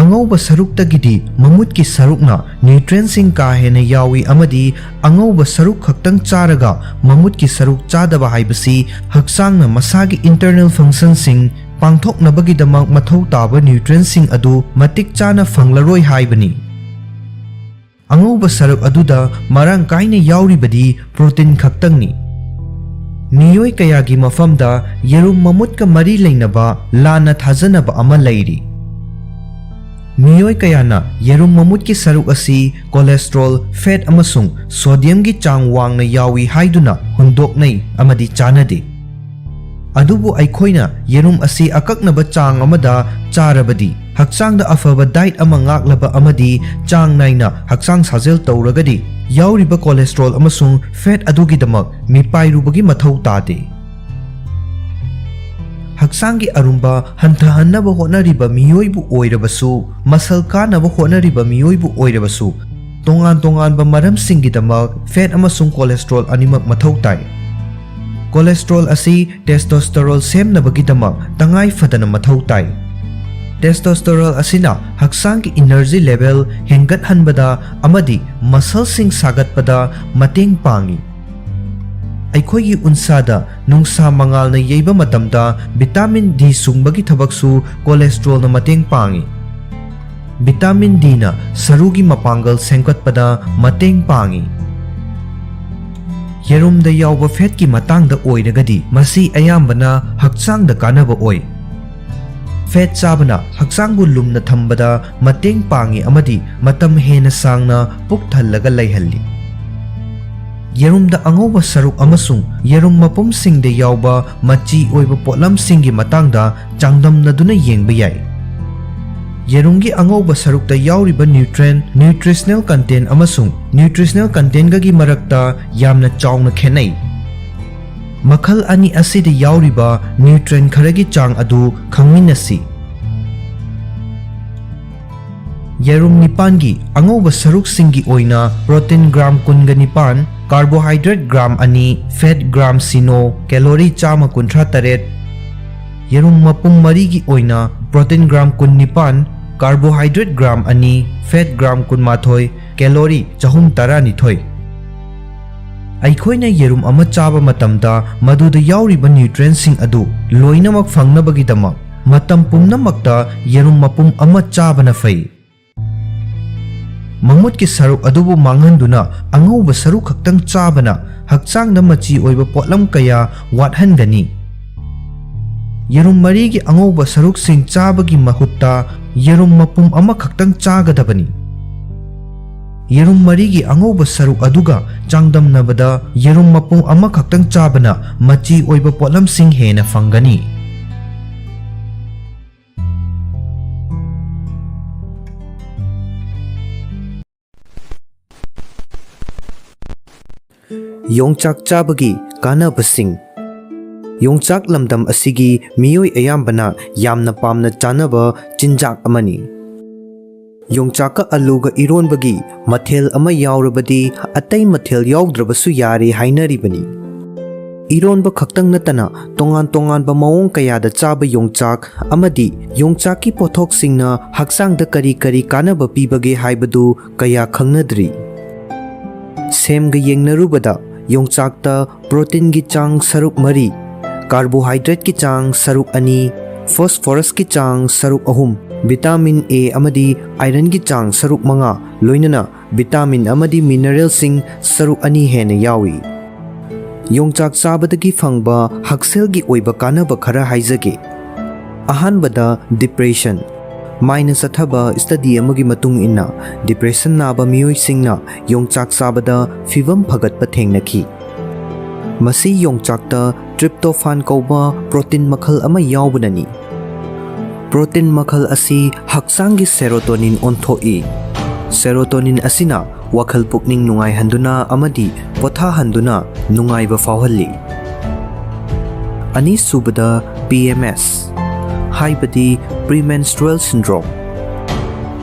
ꯑꯉꯧꯕ ꯁꯔꯨꯛꯇꯒꯤꯗꯤ ꯃꯃꯨꯠꯀꯤ ꯁꯔꯨꯛꯅ nutrientꯁꯤꯡ ꯀꯥ ꯍꯦꯟꯅ ꯌꯥꯎꯏ ꯑꯃꯗꯤ ꯑꯉꯧꯕ ꯁꯔꯨꯛ ꯈꯛꯇꯪ ꯆꯥꯔꯒ ꯃꯃꯨꯠꯀꯤ ꯁꯔꯨꯛ ꯆꯥꯗꯕ ꯍꯥꯏꯕꯁꯤ ꯍꯛꯆꯥꯡꯅ ꯃꯁꯥꯒꯤ internal functionꯁꯤꯡ ꯄꯥꯡꯊꯣꯛꯅꯕꯒꯤꯗꯃꯛ ꯃꯊꯧ ꯇꯥꯕ nutrientꯁꯤꯡ ꯑꯗꯨ ꯃꯇꯤꯛ ꯆꯥꯅ ꯐꯪꯂꯔꯣꯏ ꯍꯥꯏꯕꯅꯤ꯫ ꯑꯉꯧꯕ ꯁꯔꯨꯛ ꯑꯗꯨꯗ ꯃꯔꯥꯡ ꯀꯥꯏꯅ ꯌꯥꯎꯔꯤꯕꯗꯤ protein ꯈꯛꯇꯪꯅꯤ꯫ ꯃꯤꯑꯣꯏ ꯀꯌꯥꯒꯤ ꯃꯐꯝꯗ ꯌꯦꯔꯨꯝ ꯃꯃꯨꯠꯀ ꯃꯔꯤ ꯂꯩꯅꯕ ꯂꯥꯟꯅ ꯊꯥꯖꯅꯕ ꯑꯃ ꯂꯩꯔꯤ꯫ ꯃꯤꯑꯣꯏ ꯀꯌꯥꯅ ꯌꯦꯔꯨꯝ ꯃꯃꯨꯠꯀꯤ ꯁꯔꯨꯛ ꯑꯁꯤ cholesterol, fat ꯑꯃꯁꯨꯡ sodiumꯒꯤ ꯆꯥꯡ ꯋꯥꯡꯅ ꯌꯥꯎꯏ ꯍꯥꯏꯗꯨꯅ ꯍꯨꯟꯗꯣꯛꯅꯩ ꯑꯃꯗꯤ ꯆꯥꯅꯗꯦ꯫ ꯑꯗꯨꯕꯨ ꯑꯩꯈꯣꯏꯅ ꯌꯦꯔꯨꯝ ꯑꯁꯤ ꯑꯀꯛꯅꯕ ꯆꯥꯡ ꯑꯃꯗ ꯆꯥꯔꯕꯗꯤ, ꯍꯛꯆꯥꯡꯗ ꯑꯐꯕ diet ꯑꯃ ꯉꯥꯛꯂꯕ ꯑꯃꯗꯤ ꯆꯥꯡ ꯅꯥꯏꯅ ꯍꯛꯆꯥꯡ ꯁꯥꯖꯦꯜ ꯇꯧꯔꯒꯗꯤ, ꯌꯥꯎꯔꯤꯕ cholesterol ꯑꯃꯁꯨꯡ fat ꯑꯗꯨꯒꯤꯗꯃꯛ ꯃꯤꯄꯥꯏꯔꯨꯕꯒꯤ ꯃꯊꯧ ꯇꯥꯗꯦ꯫ ꯍꯛꯆꯥꯡꯒꯤ ꯑꯔꯨꯝꯕ ꯍꯟꯊꯍꯟꯅꯕ ꯍꯣꯠꯅꯔꯤꯕ ꯃꯤꯑꯣꯏꯕꯨ ꯑꯣꯏꯔꯕꯁꯨ, ꯃꯁꯜ ꯀꯥꯅꯕ ꯍꯣꯠꯅꯔꯤꯕ ꯃꯤꯑꯣꯏꯕꯨ ꯑꯣꯏꯔꯕꯁꯨ, ꯇꯣꯉꯥꯟ ꯇꯣꯉꯥꯟꯕ ꯃꯔꯝꯁꯤꯡꯒꯤꯗꯃꯛ fat ꯑꯃꯁꯨꯡ cholesterol ꯑꯅꯤꯃꯛ ꯃꯊꯧ ꯇꯥꯏ꯫ Cholesterol ꯑꯁꯤ testosterone ꯁꯦꯝꯅꯕꯒꯤꯗꯃꯛ ꯇꯉꯥꯏ ꯐꯗꯅ ꯃꯊꯧ ꯇꯥꯏ꯫ Testosterone ꯑꯁꯤꯅ ꯍꯛꯆꯥꯡꯒꯤ energy level ꯍꯦꯟꯒꯠꯍꯟꯕꯗ ꯑꯃꯗꯤ muscleꯁꯤꯡ ꯁꯥꯒꯠꯄꯗ ꯃꯇꯦꯡ ꯄꯥꯡꯏ꯫ ꯑꯩꯈꯣꯏꯒꯤ ꯎꯟꯁꯥꯗ ꯅꯨꯡꯁꯥ ꯃꯉꯥꯜꯅ ꯌꯩꯕ ꯃꯇꯝꯗ vitamin D ꯁꯨꯡꯕꯒꯤ ꯊꯕꯛꯁꯨ cholesterolꯅ ꯃꯇꯦꯡ ꯄꯥꯡꯏ꯫ Vitamin Dꯅ ꯁꯔꯨꯒꯤ ꯃꯄꯥꯡꯒꯜ ꯁꯦꯝꯒꯠꯄꯗ ꯃꯇꯦꯡ ꯄꯥꯡꯏ꯫ ꯌꯦꯔꯨꯝꯗ ꯌꯥꯎꯕ fatꯀꯤ ꯃꯇꯥꯡꯗ ꯑꯣꯏꯔꯒꯗꯤ, ꯃꯁꯤ ꯑꯌꯥꯝꯕꯅ ꯍꯛꯆꯥꯡꯗ ꯀꯥꯟꯅꯕ ꯑꯣꯏ꯫ Fat ꯆꯥꯕꯅ ꯍꯛꯆꯥꯡꯕꯨ ꯂꯨꯝꯅ ꯊꯝꯕꯗ ꯃꯇꯦꯡ ꯄꯥꯡꯏ ꯑꯃꯗꯤ ꯃꯇꯝ ꯍꯦꯟꯅ ꯁꯥꯡꯅ ꯄꯨꯛ ꯊꯜꯂꯒ ꯂꯩꯍꯜꯂꯤ꯫ ꯌꯦꯔꯨꯝꯗ ꯑꯉꯧꯕ ꯁꯔꯨꯛ ꯑꯃꯁꯨꯡ ꯌꯦꯔꯨꯝ ꯃꯄꯨꯝꯁꯤꯡꯗ ꯌꯥꯎꯕ ꯃꯆꯤ ꯑꯣꯏꯕ ꯄꯣꯠꯂꯝꯁꯤꯡꯒꯤ ꯃꯇꯥꯡꯗ ꯆꯥꯡꯗꯝꯅꯗꯨꯅ ꯌꯦꯡꯕ ꯌꯥꯏ꯫ ꯌꯦꯔꯨꯝꯒꯤ ꯑꯉꯧꯕ ꯁꯔꯨꯛꯇ ꯌꯥꯎꯔꯤꯕ nutrient, nutritional content ꯑꯃꯁꯨꯡ nutritional contentꯒꯒꯤ ꯃꯔꯛꯇ ꯌꯥꯝꯅ ꯆꯥꯎꯅ ꯈꯦꯠꯅꯩ꯫ ꯃꯈꯜ ꯑꯅꯤ ꯑꯁꯤꯗ ꯌꯥꯎꯔꯤꯕ nutrient ꯈꯔꯒꯤ ꯆꯥꯡ ꯑꯗꯨ ꯈꯪꯃꯤꯟꯅꯁꯤ꯫ ꯌꯦꯔꯨꯝ ꯅꯤꯄꯥꯟꯒꯤ ꯑꯉꯧꯕ ꯁꯔꯨꯛꯁꯤꯡꯒꯤ ꯑꯣꯏꯅ protein gram ꯀꯨꯟꯒ ꯅꯤꯄꯥꯟ, carbohydrate gram ꯑꯅꯤ, fat gram ꯁꯤꯅꯣ, calorie ꯆꯥꯝꯃ ꯀꯨꯟꯊ꯭ꯔꯥ ꯇꯔꯦꯠ꯫ ꯌꯦꯔꯨꯝ ꯃꯄꯨꯝ ꯃꯔꯤꯒꯤ ꯑꯣꯏꯅ protein gram ꯀꯨꯟꯅꯤꯄꯥꯟ, carbohydrate gram ꯑꯅꯤ, fat gram ꯀꯨꯟꯃꯥꯊꯣꯏ, calorie ꯆꯍꯨꯝ ꯇꯔꯥꯅꯤꯊꯣꯏ꯫ ꯑꯩꯈꯣꯏꯅ ꯌꯦꯔꯨꯝ ꯑꯃ ꯆꯥꯕ ꯃꯇꯝꯗ ꯃꯗꯨꯗ ꯌꯥꯎꯔꯤꯕ nutrientꯁꯤꯡ ꯑꯗꯨ ꯂꯣꯏꯅꯃꯛ ꯐꯪꯅꯕꯒꯤꯗꯃꯛ ꯃꯇꯝ ꯄꯨꯝꯅꯃꯛꯇ ꯌꯦꯔꯨꯝ ꯃꯄꯨꯝ ꯑꯃ ꯆꯥꯕꯅ ꯐꯩ꯫ ꯃꯃꯨꯠꯀꯤ ꯁꯔꯨꯛ ꯑꯗꯨꯕꯨ ꯃꯥꯡꯍꯟꯗꯨꯅ ꯑꯉꯧꯕ ꯁꯔꯨꯛ ꯈꯛꯇꯪ ꯆꯥꯕꯅ ꯍꯛꯆꯥꯡꯗ ꯃꯆꯤ ꯑꯣꯏꯕ ꯄꯣꯠꯂꯝ ꯀꯌꯥ ꯋꯥꯠꯍꯟꯒꯅꯤ꯫ ꯌꯦꯔꯨꯝ ꯃꯔꯤꯒꯤ ꯑꯉꯧꯕ ꯁꯔꯨꯛꯁꯤꯡ ꯆꯥꯕꯒꯤ ꯃꯍꯨꯠꯇ ꯌꯦꯔꯨꯝ ꯃꯄꯨꯝ ꯑꯃꯈꯛꯇꯪ ꯆꯥꯒꯗꯕꯅꯤ꯫ ꯌꯦꯔꯨꯝ ꯃꯔꯤꯒꯤ ꯑꯉꯧꯕ ꯁꯔꯨꯛ ꯑꯗꯨꯒ ꯆꯥꯡꯗꯝꯅꯕꯗ ꯌꯦꯔꯨꯝ ꯃꯄꯨꯝ ꯑꯃꯈꯛꯇꯪ ꯆꯥꯕꯅ ꯃꯆꯤ ꯑꯣꯏꯕ ꯄꯣꯠꯂꯝꯁꯤꯡ ꯍꯦꯟꯅ ꯐꯪꯒꯅꯤ꯫ ꯌꯣꯡꯆꯥꯛ ꯆꯥꯕꯒꯤ ꯀꯥꯟꯅꯕꯁꯤꯡ꯫ ꯌꯣꯡꯆꯥꯛ ꯂꯝꯗꯝ ꯑꯁꯤꯒꯤ ꯃꯤꯑꯣꯏ ꯑꯌꯥꯝꯕꯅ ꯌꯥꯝꯅ ꯄꯥꯝꯅ ꯆꯥꯅꯕ ꯆꯤꯟꯖꯥꯛ ꯑꯃꯅꯤ꯫ ꯌꯣꯡꯆꯥꯛꯀ ꯑꯂꯨꯒ ꯏꯔꯣꯟꯕꯒꯤ ꯃꯊꯦꯜ ꯑꯃ ꯌꯥꯎꯔꯕꯗꯤ ꯑꯇꯩ ꯃꯊꯦꯜ ꯌꯥꯎꯗ꯭ꯔꯕꯁꯨ ꯌꯥꯔꯦ ꯍꯥꯏꯅꯔꯤꯕꯅꯤ꯫ ꯏꯔꯣꯟꯕ ꯈꯛꯇꯪ ꯅꯠꯇꯅ ꯇꯣꯉꯥꯟ ꯇꯣꯉꯥꯟꯕ ꯃꯑꯣꯡ ꯀꯌꯥꯗ ꯆꯥꯕ ꯌꯣꯡꯆꯥꯛ ꯑꯃꯗꯤ ꯌꯣꯡꯆꯥꯛꯀꯤ ꯄꯣꯠꯊꯣꯛꯁꯤꯡꯅ ꯍꯛꯆꯥꯡꯗ ꯀꯔꯤ ꯀꯔꯤ ꯀꯥꯟꯅꯕ ꯄꯤꯕꯒꯦ ꯍꯥꯏꯕꯗꯨ ꯀꯌꯥ ꯈꯪꯅꯗ꯭ꯔꯤ꯫ ꯁꯦꯝꯒ ꯌꯦꯡꯅꯔꯨꯕꯗ ꯌꯣꯡꯆꯥꯛꯇ ꯄ꯭ꯔꯣꯇꯤꯟꯒꯤ ꯆꯥꯡ ꯁꯔꯨꯛ ꯃꯔꯤ, ꯀꯥꯔꯕꯣꯍꯥꯏꯗ꯭ꯔꯦꯠꯀꯤ ꯆꯥꯡ ꯁꯔꯨꯛ ꯑꯅꯤ, ꯐꯣꯁꯐꯣꯔꯁꯀꯤ ꯆꯥꯡ ꯁꯔꯨꯛ ꯑꯍꯨꯝ, ꯚꯤꯇꯥꯃꯤꯟ ꯑꯦ ꯑꯃꯗꯤ ꯑꯥꯏꯔꯟꯒꯤ ꯆꯥꯡ ꯁꯔꯨꯛ ꯃꯉꯥ, ꯂꯣꯏꯅꯅ ꯚꯤꯇꯥꯃꯤꯟ ꯑꯃꯗꯤ ꯃꯤꯅꯔꯦꯜꯁꯤꯡ ꯁꯔꯨꯛ ꯑꯅꯤ ꯍꯦꯟꯅ ꯌꯥꯎꯏ꯫ ꯌꯣꯡꯆꯥꯛ ꯆꯥꯕꯗꯒꯤ ꯐꯪꯕ ꯍꯛꯁꯦꯜꯒꯤ ꯑꯣꯏꯕ ꯀꯥꯟꯅꯕ ꯈꯔ ꯍꯥꯏꯖꯒꯦ꯫ ꯑꯍꯥꯟꯕꯗ, ꯗꯤꯄ꯭ꯔꯦꯁꯟ꯫ ꯃꯥꯏꯅ ꯆꯠꯊꯕ ꯁ꯭ꯇꯗꯤ ꯑꯃꯒꯤ ꯃꯇꯨꯡ ꯏꯟꯅ, ꯗꯤꯄ꯭ꯔꯦꯁꯟ ꯅꯥꯕ ꯃꯤꯑꯣꯏꯁꯤꯡꯅ ꯌꯣꯡꯆꯥꯛ ꯆꯥꯕꯗ ꯐꯤꯚꯝ ꯐꯒꯠꯄ ꯊꯦꯡꯅꯈꯤ꯫ ꯃꯁꯤ ꯌꯣꯡꯆꯥꯛꯇ ꯇ꯭ꯔꯤꯞꯇꯣꯐꯥꯟ ꯀꯧꯕ ꯄ꯭ꯔꯣꯇꯤꯟ ꯃꯈꯜ ꯑꯃ ꯌꯥꯎꯕꯅꯅꯤ꯫ ꯄ꯭ꯔꯣꯇꯤꯟ ꯃꯈꯜ ꯑꯁꯤ ꯍꯛꯆꯥꯡꯒꯤ ꯁꯦꯔꯣꯇꯣꯅꯤꯟ ꯑꯣꯟꯊꯣꯛꯏ꯫ ꯁꯦꯔꯣꯇꯣꯅꯤꯟ ꯑꯁꯤꯅ ꯋꯥꯈꯜ ꯄꯨꯛꯅꯤꯡ ꯅꯨꯡꯉꯥꯏꯍꯟꯗꯨꯅ ꯑꯃꯗꯤ ꯄꯣꯊꯥꯍꯟꯗꯨꯅ ꯅꯨꯡꯉꯥꯏꯕ ꯐꯥꯎꯍꯜꯂꯤ꯫ ꯑꯅꯤꯁꯨꯕꯗ, ꯄꯤ ꯑꯦꯝ ꯑꯦꯁ, ꯍꯥꯏꯕꯗꯤ premenstrual syndrome꯫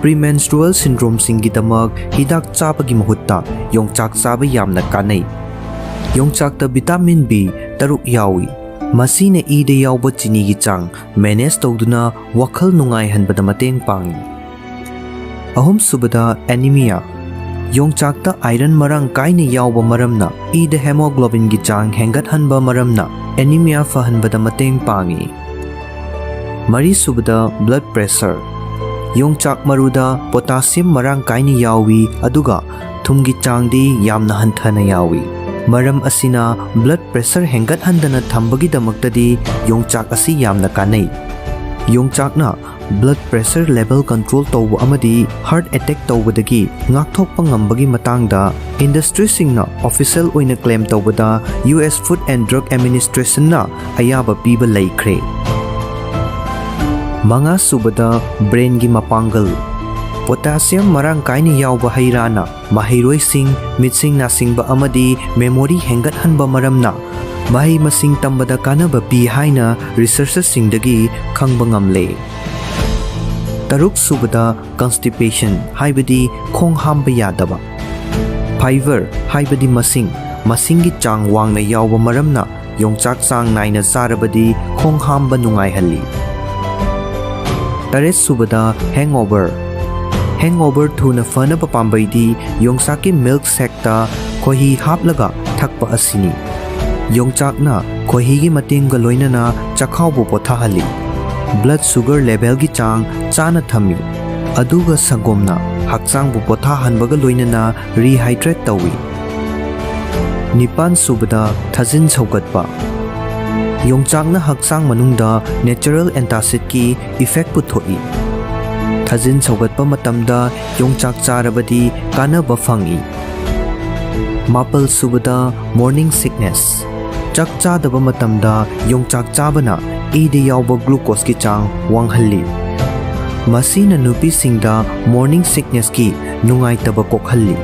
Premenstrual syndromeꯁꯤꯡꯒꯤꯗꯃꯛ ꯍꯤꯗꯥꯛ ꯆꯥꯕꯒꯤ ꯃꯍꯨꯠꯇ ꯌꯣꯡꯆꯥꯛ ꯆꯥꯕ ꯌꯥꯝꯅ ꯀꯥꯟꯅꯩ꯫ ꯌꯣꯡꯆꯥꯛꯇ ꯚꯤꯇꯥꯃꯤꯟ ꯕꯤ ꯇꯔꯨꯛ ꯌꯥꯎꯏ꯫ ꯃꯁꯤꯅ ꯏꯗ ꯌꯥꯎꯕ ꯆꯤꯅꯤꯒꯤ ꯆꯥꯡ ꯃꯦꯅꯦꯖ ꯇꯧꯗꯨꯅ ꯋꯥꯈꯜ ꯅꯨꯡꯉꯥꯏꯍꯟꯕꯗ ꯃꯇꯦꯡ ꯄꯥꯡꯏ꯫ ꯑꯍꯨꯝꯁꯨꯕꯗ, ꯑꯦꯅꯤꯃꯤꯌꯥ꯫ ꯌꯣꯡꯆꯥꯛꯇ ꯑꯥꯏꯔꯟ ꯃꯔꯥꯡ ꯀꯥꯏꯅ ꯌꯥꯎꯕ ꯃꯔꯝꯅ ꯏꯗ ꯍꯦꯃꯣꯒ꯭ꯂꯣꯕꯤꯟꯒꯤ ꯆꯥꯡ ꯍꯦꯟꯒꯠꯍꯟꯕ ꯃꯔꯝꯅ ꯑꯦꯅꯤꯃꯤꯌꯥ ꯐꯍꯟꯕꯗ ꯃꯇꯦꯡ ꯄꯥꯡꯏ꯫ ꯃꯔꯤꯁꯨꯕꯗ, ꯕ꯭ꯂꯗ ꯄ꯭ꯔꯦꯁꯔ꯫ ꯌꯣꯡꯆꯥꯛ ꯃꯔꯨꯗ potassium ꯃꯔꯥꯡ ꯀꯥꯏꯅ ꯌꯥꯎꯏ, ꯑꯗꯨꯒ ꯊꯨꯝꯒꯤ ꯆꯥꯡꯗꯤ ꯌꯥꯝꯅ ꯍꯟꯊꯅ ꯌꯥꯎꯏ꯫ ꯃꯔꯝ ꯑꯁꯤꯅ blood pressure ꯍꯦꯟꯒꯠꯍꯟꯗꯅ ꯊꯝꯕꯒꯤꯗꯃꯛꯇꯗꯤ ꯌꯣꯡꯆꯥꯛ ꯑꯁꯤ ꯌꯥꯝꯅ ꯀꯥꯟꯅꯩ꯫ ꯌꯣꯡꯆꯥꯛꯅ blood pressure level control ꯇꯧꯕ ꯑꯃꯗꯤ heart attack ꯇꯧꯕꯗꯒꯤ ꯉꯥꯛꯊꯣꯛꯄ ꯉꯝꯕꯒꯤ ꯃꯇꯥꯡꯗ industryꯁꯤꯡꯅ official ꯑꯣꯏꯅ claim ꯇꯧꯕꯗ U S Food and Drug Administrationꯅ ꯑꯌꯥꯕ ꯄꯤꯕ ꯂꯩꯈ꯭ꯔꯦ꯫ ꯃꯉꯥ ꯁꯨꯕꯗ, brainꯒꯤ ꯃꯄꯥꯡꯒꯜ꯫ Potassium ꯃꯔꯥꯡ ꯀꯥꯏꯅ ꯌꯥꯎꯕ ꯍꯩ ꯔꯥꯅ ꯃꯍꯩꯔꯣꯏꯁꯤꯡ, ꯃꯤꯠꯁꯤꯡ ꯅꯥꯁꯤꯡꯕ ꯑꯃꯗꯤ memory ꯍꯦꯟꯒꯠꯍꯟꯕ ꯃꯔꯝꯅ ꯃꯍꯩ ꯃꯁꯤꯡ ꯇꯝꯕꯗ ꯀꯥꯟꯅꯕ ꯄꯤ ꯍꯥꯏꯅ researchꯁꯤꯡꯗꯒꯤ ꯈꯪꯕ ꯉꯝꯂꯦ꯫ ꯇꯔꯨꯛ ꯁꯨꯕꯗ, constipation ꯍꯥꯏꯕꯗꯤ ꯈꯣꯡ ꯍꯥꯝꯕ ꯌꯥꯗꯕ꯫ Fiber ꯍꯥꯏꯕꯗꯤ ꯃꯁꯤꯡ, ꯃꯁꯤꯡꯒꯤ ꯆꯥꯡ ꯋꯥꯡꯅ ꯌꯥꯎꯕ ꯃꯔꯝꯅ ꯌꯣꯡꯆꯥꯛ ꯆꯥꯡ ꯅꯥꯏꯅ ꯆꯥꯔꯕꯗꯤ ꯈꯣꯡ ꯍꯥꯝꯕ ꯅꯨꯡꯉꯥꯏꯍꯜꯂꯤ꯫ ꯇꯔꯦꯠ ꯁꯨꯕꯗ, hangover꯫ Hangover ꯊꯨꯅ ꯐꯅꯕ ꯄꯥꯝꯕꯩꯗꯤ ꯌꯣꯡꯆꯥꯛꯀꯤ milk shakeꯇ ꯈꯣꯏꯍꯤ ꯍꯥꯞꯂꯒ ꯊꯛꯄ ꯑꯁꯤꯅꯤ꯫ ꯌꯣꯡꯆꯥꯛꯅ ꯈꯣꯏꯍꯤꯒꯤ ꯃꯇꯦꯡꯒ ꯂꯣꯏꯅꯅ ꯆꯈꯥꯎꯕꯨ ꯄꯣꯊꯥꯍꯜꯂꯤ꯫ Blood sugar levelꯒꯤ ꯆꯥꯡ ꯆꯥꯅ ꯊꯝꯃꯤ꯫ ꯑꯗꯨꯒ ꯁꯪꯒꯣꯝꯅ ꯍꯛꯆꯥꯡꯕꯨ ꯄꯣꯊꯥꯍꯟꯕꯒ ꯂꯣꯏꯅꯅ rehydrate ꯇꯧꯏ꯫ ꯅꯤꯄꯥꯟ ꯁꯨꯕꯗ, ꯊꯥꯖꯤꯟ ꯁꯧꯒꯠꯄ꯫ ꯌꯣꯡꯆꯥꯛꯅ ꯍꯛꯆꯥꯡ ꯃꯅꯨꯡꯗ natural antacidꯀꯤ effect ꯄꯨꯊꯣꯛꯏ꯫ ꯊꯥꯖꯤꯟ ꯁꯧꯒꯠꯄ ꯃꯇꯝꯗ ꯌꯣꯡꯆꯥꯛ ꯆꯥꯔꯕꯗꯤ ꯀꯥꯟꯅꯕ ꯐꯪꯏ꯫ ꯃꯥꯄꯜ ꯁꯨꯕꯗ, morning sickness꯫ ꯆꯥꯛ ꯆꯥꯗꯕ ꯃꯇꯝꯗ ꯌꯣꯡꯆꯥꯛ ꯆꯥꯕꯅ ꯏꯗ ꯌꯥꯎꯕ glucoseꯀꯤ ꯆꯥꯡ ꯋꯥꯡꯍꯜꯂꯤ꯫ ꯃꯁꯤꯅ ꯅꯨꯄꯤꯁꯤꯡꯗ morning sicknessꯀꯤ ꯅꯨꯡꯉꯥꯏꯇꯕ ꯀꯣꯛꯍꯜꯂꯤ꯫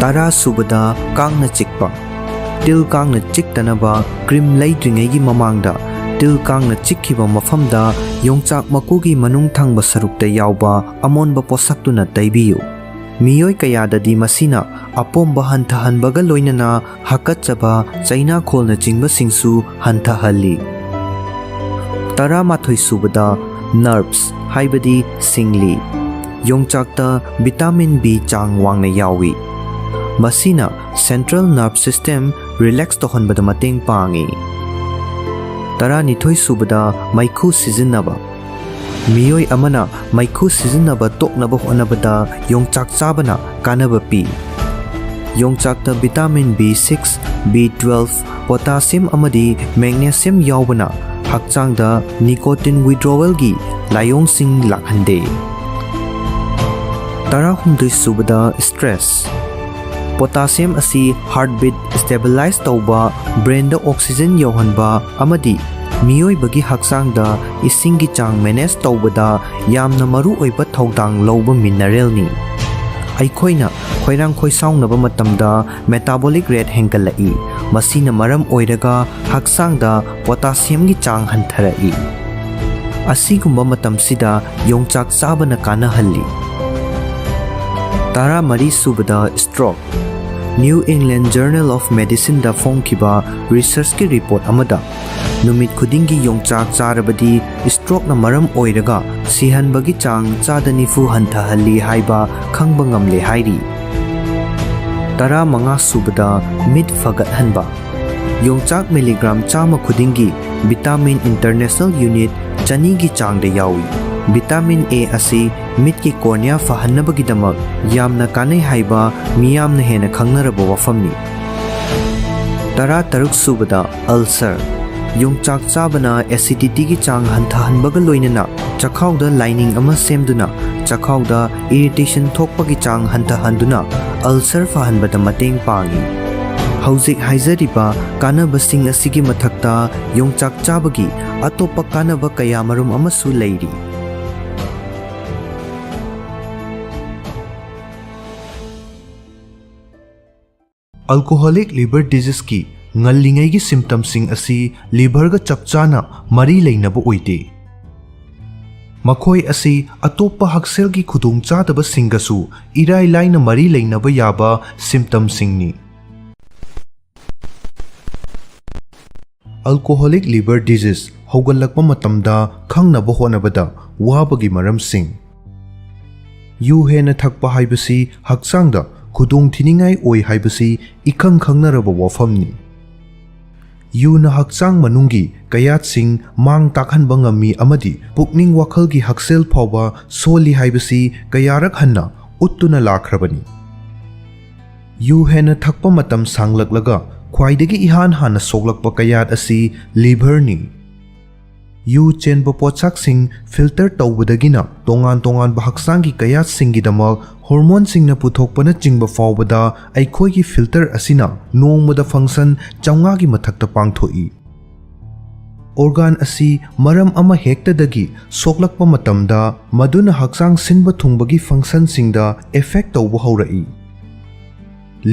ꯇꯔꯥ ꯁꯨꯕꯗ, ꯀꯥꯡꯅ ꯆꯤꯛꯄ꯫ ꯇꯤꯜ ꯀꯥꯡꯅ ꯆꯤꯛꯇꯅꯕ cream ꯂꯩꯗ꯭ꯔꯤꯉꯩꯒꯤ ꯃꯃꯥꯡꯗ ꯇꯤꯜ ꯀꯥꯡꯅ ꯆꯤꯛꯈꯤꯕ ꯃꯐꯝꯗ ꯌꯣꯡꯆꯥꯛ ꯃꯀꯨꯒꯤ ꯃꯅꯨꯡ ꯊꯪꯕ ꯁꯔꯨꯛꯇ ꯌꯥꯎꯕ ꯑꯃꯣꯟꯕ ꯄꯣꯠꯁꯛꯇꯨꯅ ꯇꯩꯕꯤꯌꯨ꯫ ꯃꯤꯑꯣꯏ ꯀꯌꯥꯗꯗꯤ ꯃꯁꯤꯅ ꯑꯄꯣꯝꯕ ꯍꯟꯊꯍꯟꯕꯒ ꯂꯣꯏꯅꯅ ꯍꯥꯀꯠꯆꯕ, ꯆꯩꯅꯥꯈꯣꯜꯅꯆꯤꯡꯕꯁꯤꯡꯁꯨ ꯍꯟꯊꯍꯜꯂꯤ꯫ ꯇꯔꯥꯃꯥꯊꯣꯏ ꯁꯨꯕꯗ, nerves ꯍꯥꯏꯕꯗꯤ ꯁꯤꯡꯂꯤ꯫ ꯌꯣꯡꯆꯥꯛꯇ vitamin B ꯆꯥꯡ ꯋꯥꯡꯅ ꯌꯥꯎꯏ꯫ ꯃꯁꯤꯅ central nerve system relax ꯇꯧꯍꯟꯕꯗ ꯃꯇꯦꯡ ꯄꯥꯡꯏ꯫ ꯇꯔꯥꯅꯤꯊꯣꯏ ꯁꯨꯕꯗ, ꯃꯩꯈꯨ ꯁꯤꯖꯤꯟꯅꯕ꯫ ꯃꯤꯑꯣꯏ ꯑꯃꯅ ꯃꯩꯈꯨ ꯁꯤꯖꯤꯟꯅꯕ ꯇꯣꯛꯅꯕ ꯍꯣꯠꯅꯕꯗ ꯌꯣꯡꯆꯥꯛ ꯆꯥꯕꯅ ꯀꯥꯟꯅꯕ ꯄꯤ꯫ ꯌꯣꯡꯆꯥꯛꯇ vitamin B six, B twelve, potassium ꯑꯃꯗꯤ magnesium ꯌꯥꯎꯕꯅ ꯍꯛꯆꯥꯡꯗ nicotine withdrawalꯒꯤ ꯂꯥꯏꯑꯣꯡꯁꯤꯡ ꯂꯥꯛꯍꯟꯗꯦ꯫ ꯇꯔꯥꯍꯨꯝꯗꯣꯏ ꯁꯨꯕꯗ stress꯫ Potassium ꯑꯁꯤ heartbeat stabilize ꯇꯧꯕ, brainꯗ oxygen ꯌꯧꯍꯟꯕ ꯑꯃꯗꯤ ꯃꯤꯑꯣꯏꯕꯒꯤ ꯍꯛꯆꯥꯡꯗ ꯏꯁꯤꯡꯒꯤ ꯆꯥꯡ manage ꯇꯧꯕꯗ ꯌꯥꯝꯅ ꯃꯔꯨ ꯑꯣꯏꯕ ꯊꯧꯗꯥꯡ ꯂꯧꯕ mineralꯅꯤ꯫ ꯑꯩꯈꯣꯏꯅ ꯈꯣꯏꯔꯥꯡ ꯈꯣꯏꯁꯥꯎꯅꯕ ꯃꯇꯝꯗ metabolic rate ꯍꯦꯟꯒꯠꯂꯛꯏ꯫ ꯃꯁꯤꯅ ꯃꯔꯝ ꯑꯣꯏꯔꯒ ꯍꯛꯆꯥꯡꯗ potassiumꯒꯤ ꯆꯥꯡ ꯍꯟꯊꯔꯛꯏ꯫ ꯑꯁꯤꯒꯨꯝꯕ ꯃꯇꯝꯁꯤꯗ ꯌꯣꯡꯆꯥꯛ ꯆꯥꯕꯅ ꯀꯥꯟꯅꯍꯜꯂꯤ꯫ ꯇꯔꯥꯃꯔꯤ ꯁꯨꯕꯗ stroke꯫ New England Journal of Medicineꯗ ꯐꯣꯡꯈꯤꯕ researchꯀꯤ report ꯑꯃꯗ ꯅꯨꯃꯤꯠ ꯈꯨꯗꯤꯡꯒꯤ ꯌꯣꯡꯆꯥꯛ ꯆꯥꯔꯕꯗꯤ strokeꯅ ꯃꯔꯝ ꯑꯣꯏꯔꯒ ꯁꯤꯍꯟꯕꯒꯤ ꯆꯥꯡ ꯆꯥꯗ ꯅꯤꯐꯨ ꯍꯟꯊꯍꯜꯂꯤ ꯍꯥꯏꯕ ꯈꯪꯕ ꯉꯝꯂꯦ ꯍꯥꯏꯔꯤ꯫ ꯇꯔꯥꯃꯉꯥ ꯁꯨꯕꯗ ꯃꯤꯠ ꯐꯒꯠꯍꯟꯕ꯫ ꯌꯣꯡꯆꯥꯛ milligram ꯆꯥꯝꯃ ꯈꯨꯗꯤꯡꯒꯤ vitamin international unit ꯆꯅꯤꯒꯤ ꯆꯥꯡꯗ ꯌꯥꯎꯏ꯫ Vitamin A ꯑꯁꯤ ꯃꯤꯠꯀꯤ cornea ꯐꯍꯟꯅꯕꯒꯤꯗꯃꯛ ꯌꯥꯝꯅ ꯀꯥꯟꯅꯩ ꯍꯥꯏꯕ ꯃꯤꯌꯥꯝꯅ ꯍꯦꯟꯅ ꯈꯪꯅꯔꯕ ꯋꯥꯐꯝꯅꯤ꯫ ꯇꯔꯥꯇꯔꯨꯛ ꯁꯨꯕꯗ ulcer꯫ ꯌꯣꯡꯆꯥꯛ ꯆꯥꯕꯅ acidityꯒꯤ ꯆꯥꯡ ꯍꯟꯊꯍꯟꯕꯒ ꯂꯣꯏꯅꯅ ꯆꯈꯥꯎꯗ lining ꯑꯃ ꯁꯦꯝꯗꯨꯅ ꯆꯈꯥꯎꯗ irritation ꯊꯣꯛꯄꯒꯤ ꯆꯥꯡ ꯍꯟꯊꯍꯟꯗꯨꯅ ulcer ꯐꯍꯟꯕꯗ ꯃꯇꯦꯡ ꯄꯥꯡꯏ꯫ ꯍꯧꯖꯤꯛ ꯍꯥꯏꯖꯔꯤꯕ ꯀꯥꯟꯅꯕꯁꯤꯡ ꯑꯁꯤꯒꯤ ꯃꯊꯛꯇ ꯌꯣꯡꯆꯥꯛ ꯆꯥꯕꯒꯤ ꯑꯇꯣꯞꯄ ꯀꯥꯟꯅꯕ ꯀꯌꯥꯃꯔꯨꯝ ꯑꯃꯁꯨ ꯂꯩꯔꯤ꯫ Alcoholic liver diseaseꯀꯤ ꯉꯜꯂꯤꯉꯩꯒꯤ symptomꯁꯤꯡ ꯑꯁꯤ liverꯒ ꯆꯞ ꯆꯥꯅ ꯃꯔꯤ ꯂꯩꯅꯕ ꯑꯣꯏꯗꯦ꯫ ꯃꯈꯣꯏ ꯑꯁꯤ ꯑꯇꯣꯞꯄ ꯍꯛꯁꯦꯜꯒꯤ ꯈꯨꯗꯣꯡꯆꯥꯗꯕꯁꯤꯡꯒꯁꯨ ꯏꯔꯥꯏ ꯂꯥꯏꯅ ꯃꯔꯤ ꯂꯩꯅꯕ ꯌꯥꯕ symptomꯁꯤꯡꯅꯤ꯫ Alcoholic liver disease ꯍꯧꯒꯠꯂꯛꯄ ꯃꯇꯝꯗ ꯈꯪꯅꯕ ꯍꯣꯠꯅꯕꯗ ꯋꯥꯕꯒꯤ ꯃꯔꯝꯁꯤꯡ꯫ ꯌꯨ ꯍꯦꯟꯅ ꯊꯛꯄ ꯍꯥꯏꯕꯁꯤ ꯍꯛꯆꯥꯡꯗ ꯈꯨꯗꯣꯡꯊꯤꯅꯤꯡꯉꯥꯏ ꯑꯣꯏ ꯍꯥꯏꯕꯁꯤ ꯏꯈꯪ ꯈꯪꯅꯔꯕ ꯋꯥꯐꯝꯅꯤ꯫ ꯌꯨꯅ ꯍꯛꯆꯥꯡ ꯃꯅꯨꯡꯒꯤ ꯀꯌꯥꯠꯁꯤꯡ ꯃꯥꯡ ꯇꯥꯛꯍꯟꯕ ꯉꯝꯃꯤ ꯑꯃꯗꯤ ꯄꯨꯛꯅꯤꯡ ꯋꯥꯈꯜꯒꯤ ꯍꯛꯁꯦꯜ ꯐꯥꯎꯕ ꯁꯣꯜꯂꯤ ꯍꯥꯏꯕꯁꯤ ꯀꯌꯥꯔꯛ ꯍꯟꯅ ꯎꯠꯇꯨꯅ ꯂꯥꯛꯈ꯭ꯔꯕꯅꯤ꯫ ꯌꯨ ꯍꯦꯟꯅ ꯊꯛꯄ ꯃꯇꯝ ꯁꯥꯡꯂꯛꯂꯒ ꯈ꯭ꯋꯥꯏꯗꯒꯤ ꯏꯍꯥꯟ ꯍꯥꯟꯅ ꯁꯣꯛꯂꯛꯄ ꯀꯌꯥꯠ ꯑꯁꯤ ꯂꯤꯚꯔꯅꯤ꯫ ꯌꯨ ꯆꯦꯟꯕ ꯄꯣꯠꯁꯛꯁꯤꯡ ꯐꯤꯜꯇꯔ ꯇꯧꯕꯗꯒꯤꯅ ꯇꯣꯉꯥꯟ ꯇꯣꯉꯥꯟꯕ ꯍꯛꯆꯥꯡꯒꯤ ꯀꯌꯥꯠꯁꯤꯡꯒꯤꯗꯃꯛ ꯍꯣꯔꯃꯣꯟꯁꯤꯡꯅ ꯄꯨꯊꯣꯛꯄꯅꯆꯤꯡꯕ ꯐꯥꯎꯕꯗ ꯑꯩꯈꯣꯏꯒꯤ ꯐꯤꯜꯇꯔ ꯑꯁꯤꯅ ꯅꯣꯡꯃꯗ ꯐꯪꯁꯟ ꯆꯥꯝꯃꯉꯥꯒꯤ ꯃꯊꯛꯇ ꯄꯥꯡꯊꯣꯛꯏ꯫ ꯑꯣꯔꯒꯥꯟ ꯑꯁꯤ ꯃꯔꯝ ꯑꯃ ꯍꯦꯛꯇꯗꯒꯤ ꯁꯣꯛꯂꯛꯄ ꯃꯇꯝꯗ ꯃꯗꯨꯅ ꯍꯛꯆꯥꯡ ꯁꯤꯟꯕ ꯊꯨꯡꯕꯒꯤ ꯐꯪꯁꯟꯁꯤꯡꯗ ꯑꯦꯐꯦꯛ ꯇꯧꯕ ꯍꯧꯔꯛꯏ꯫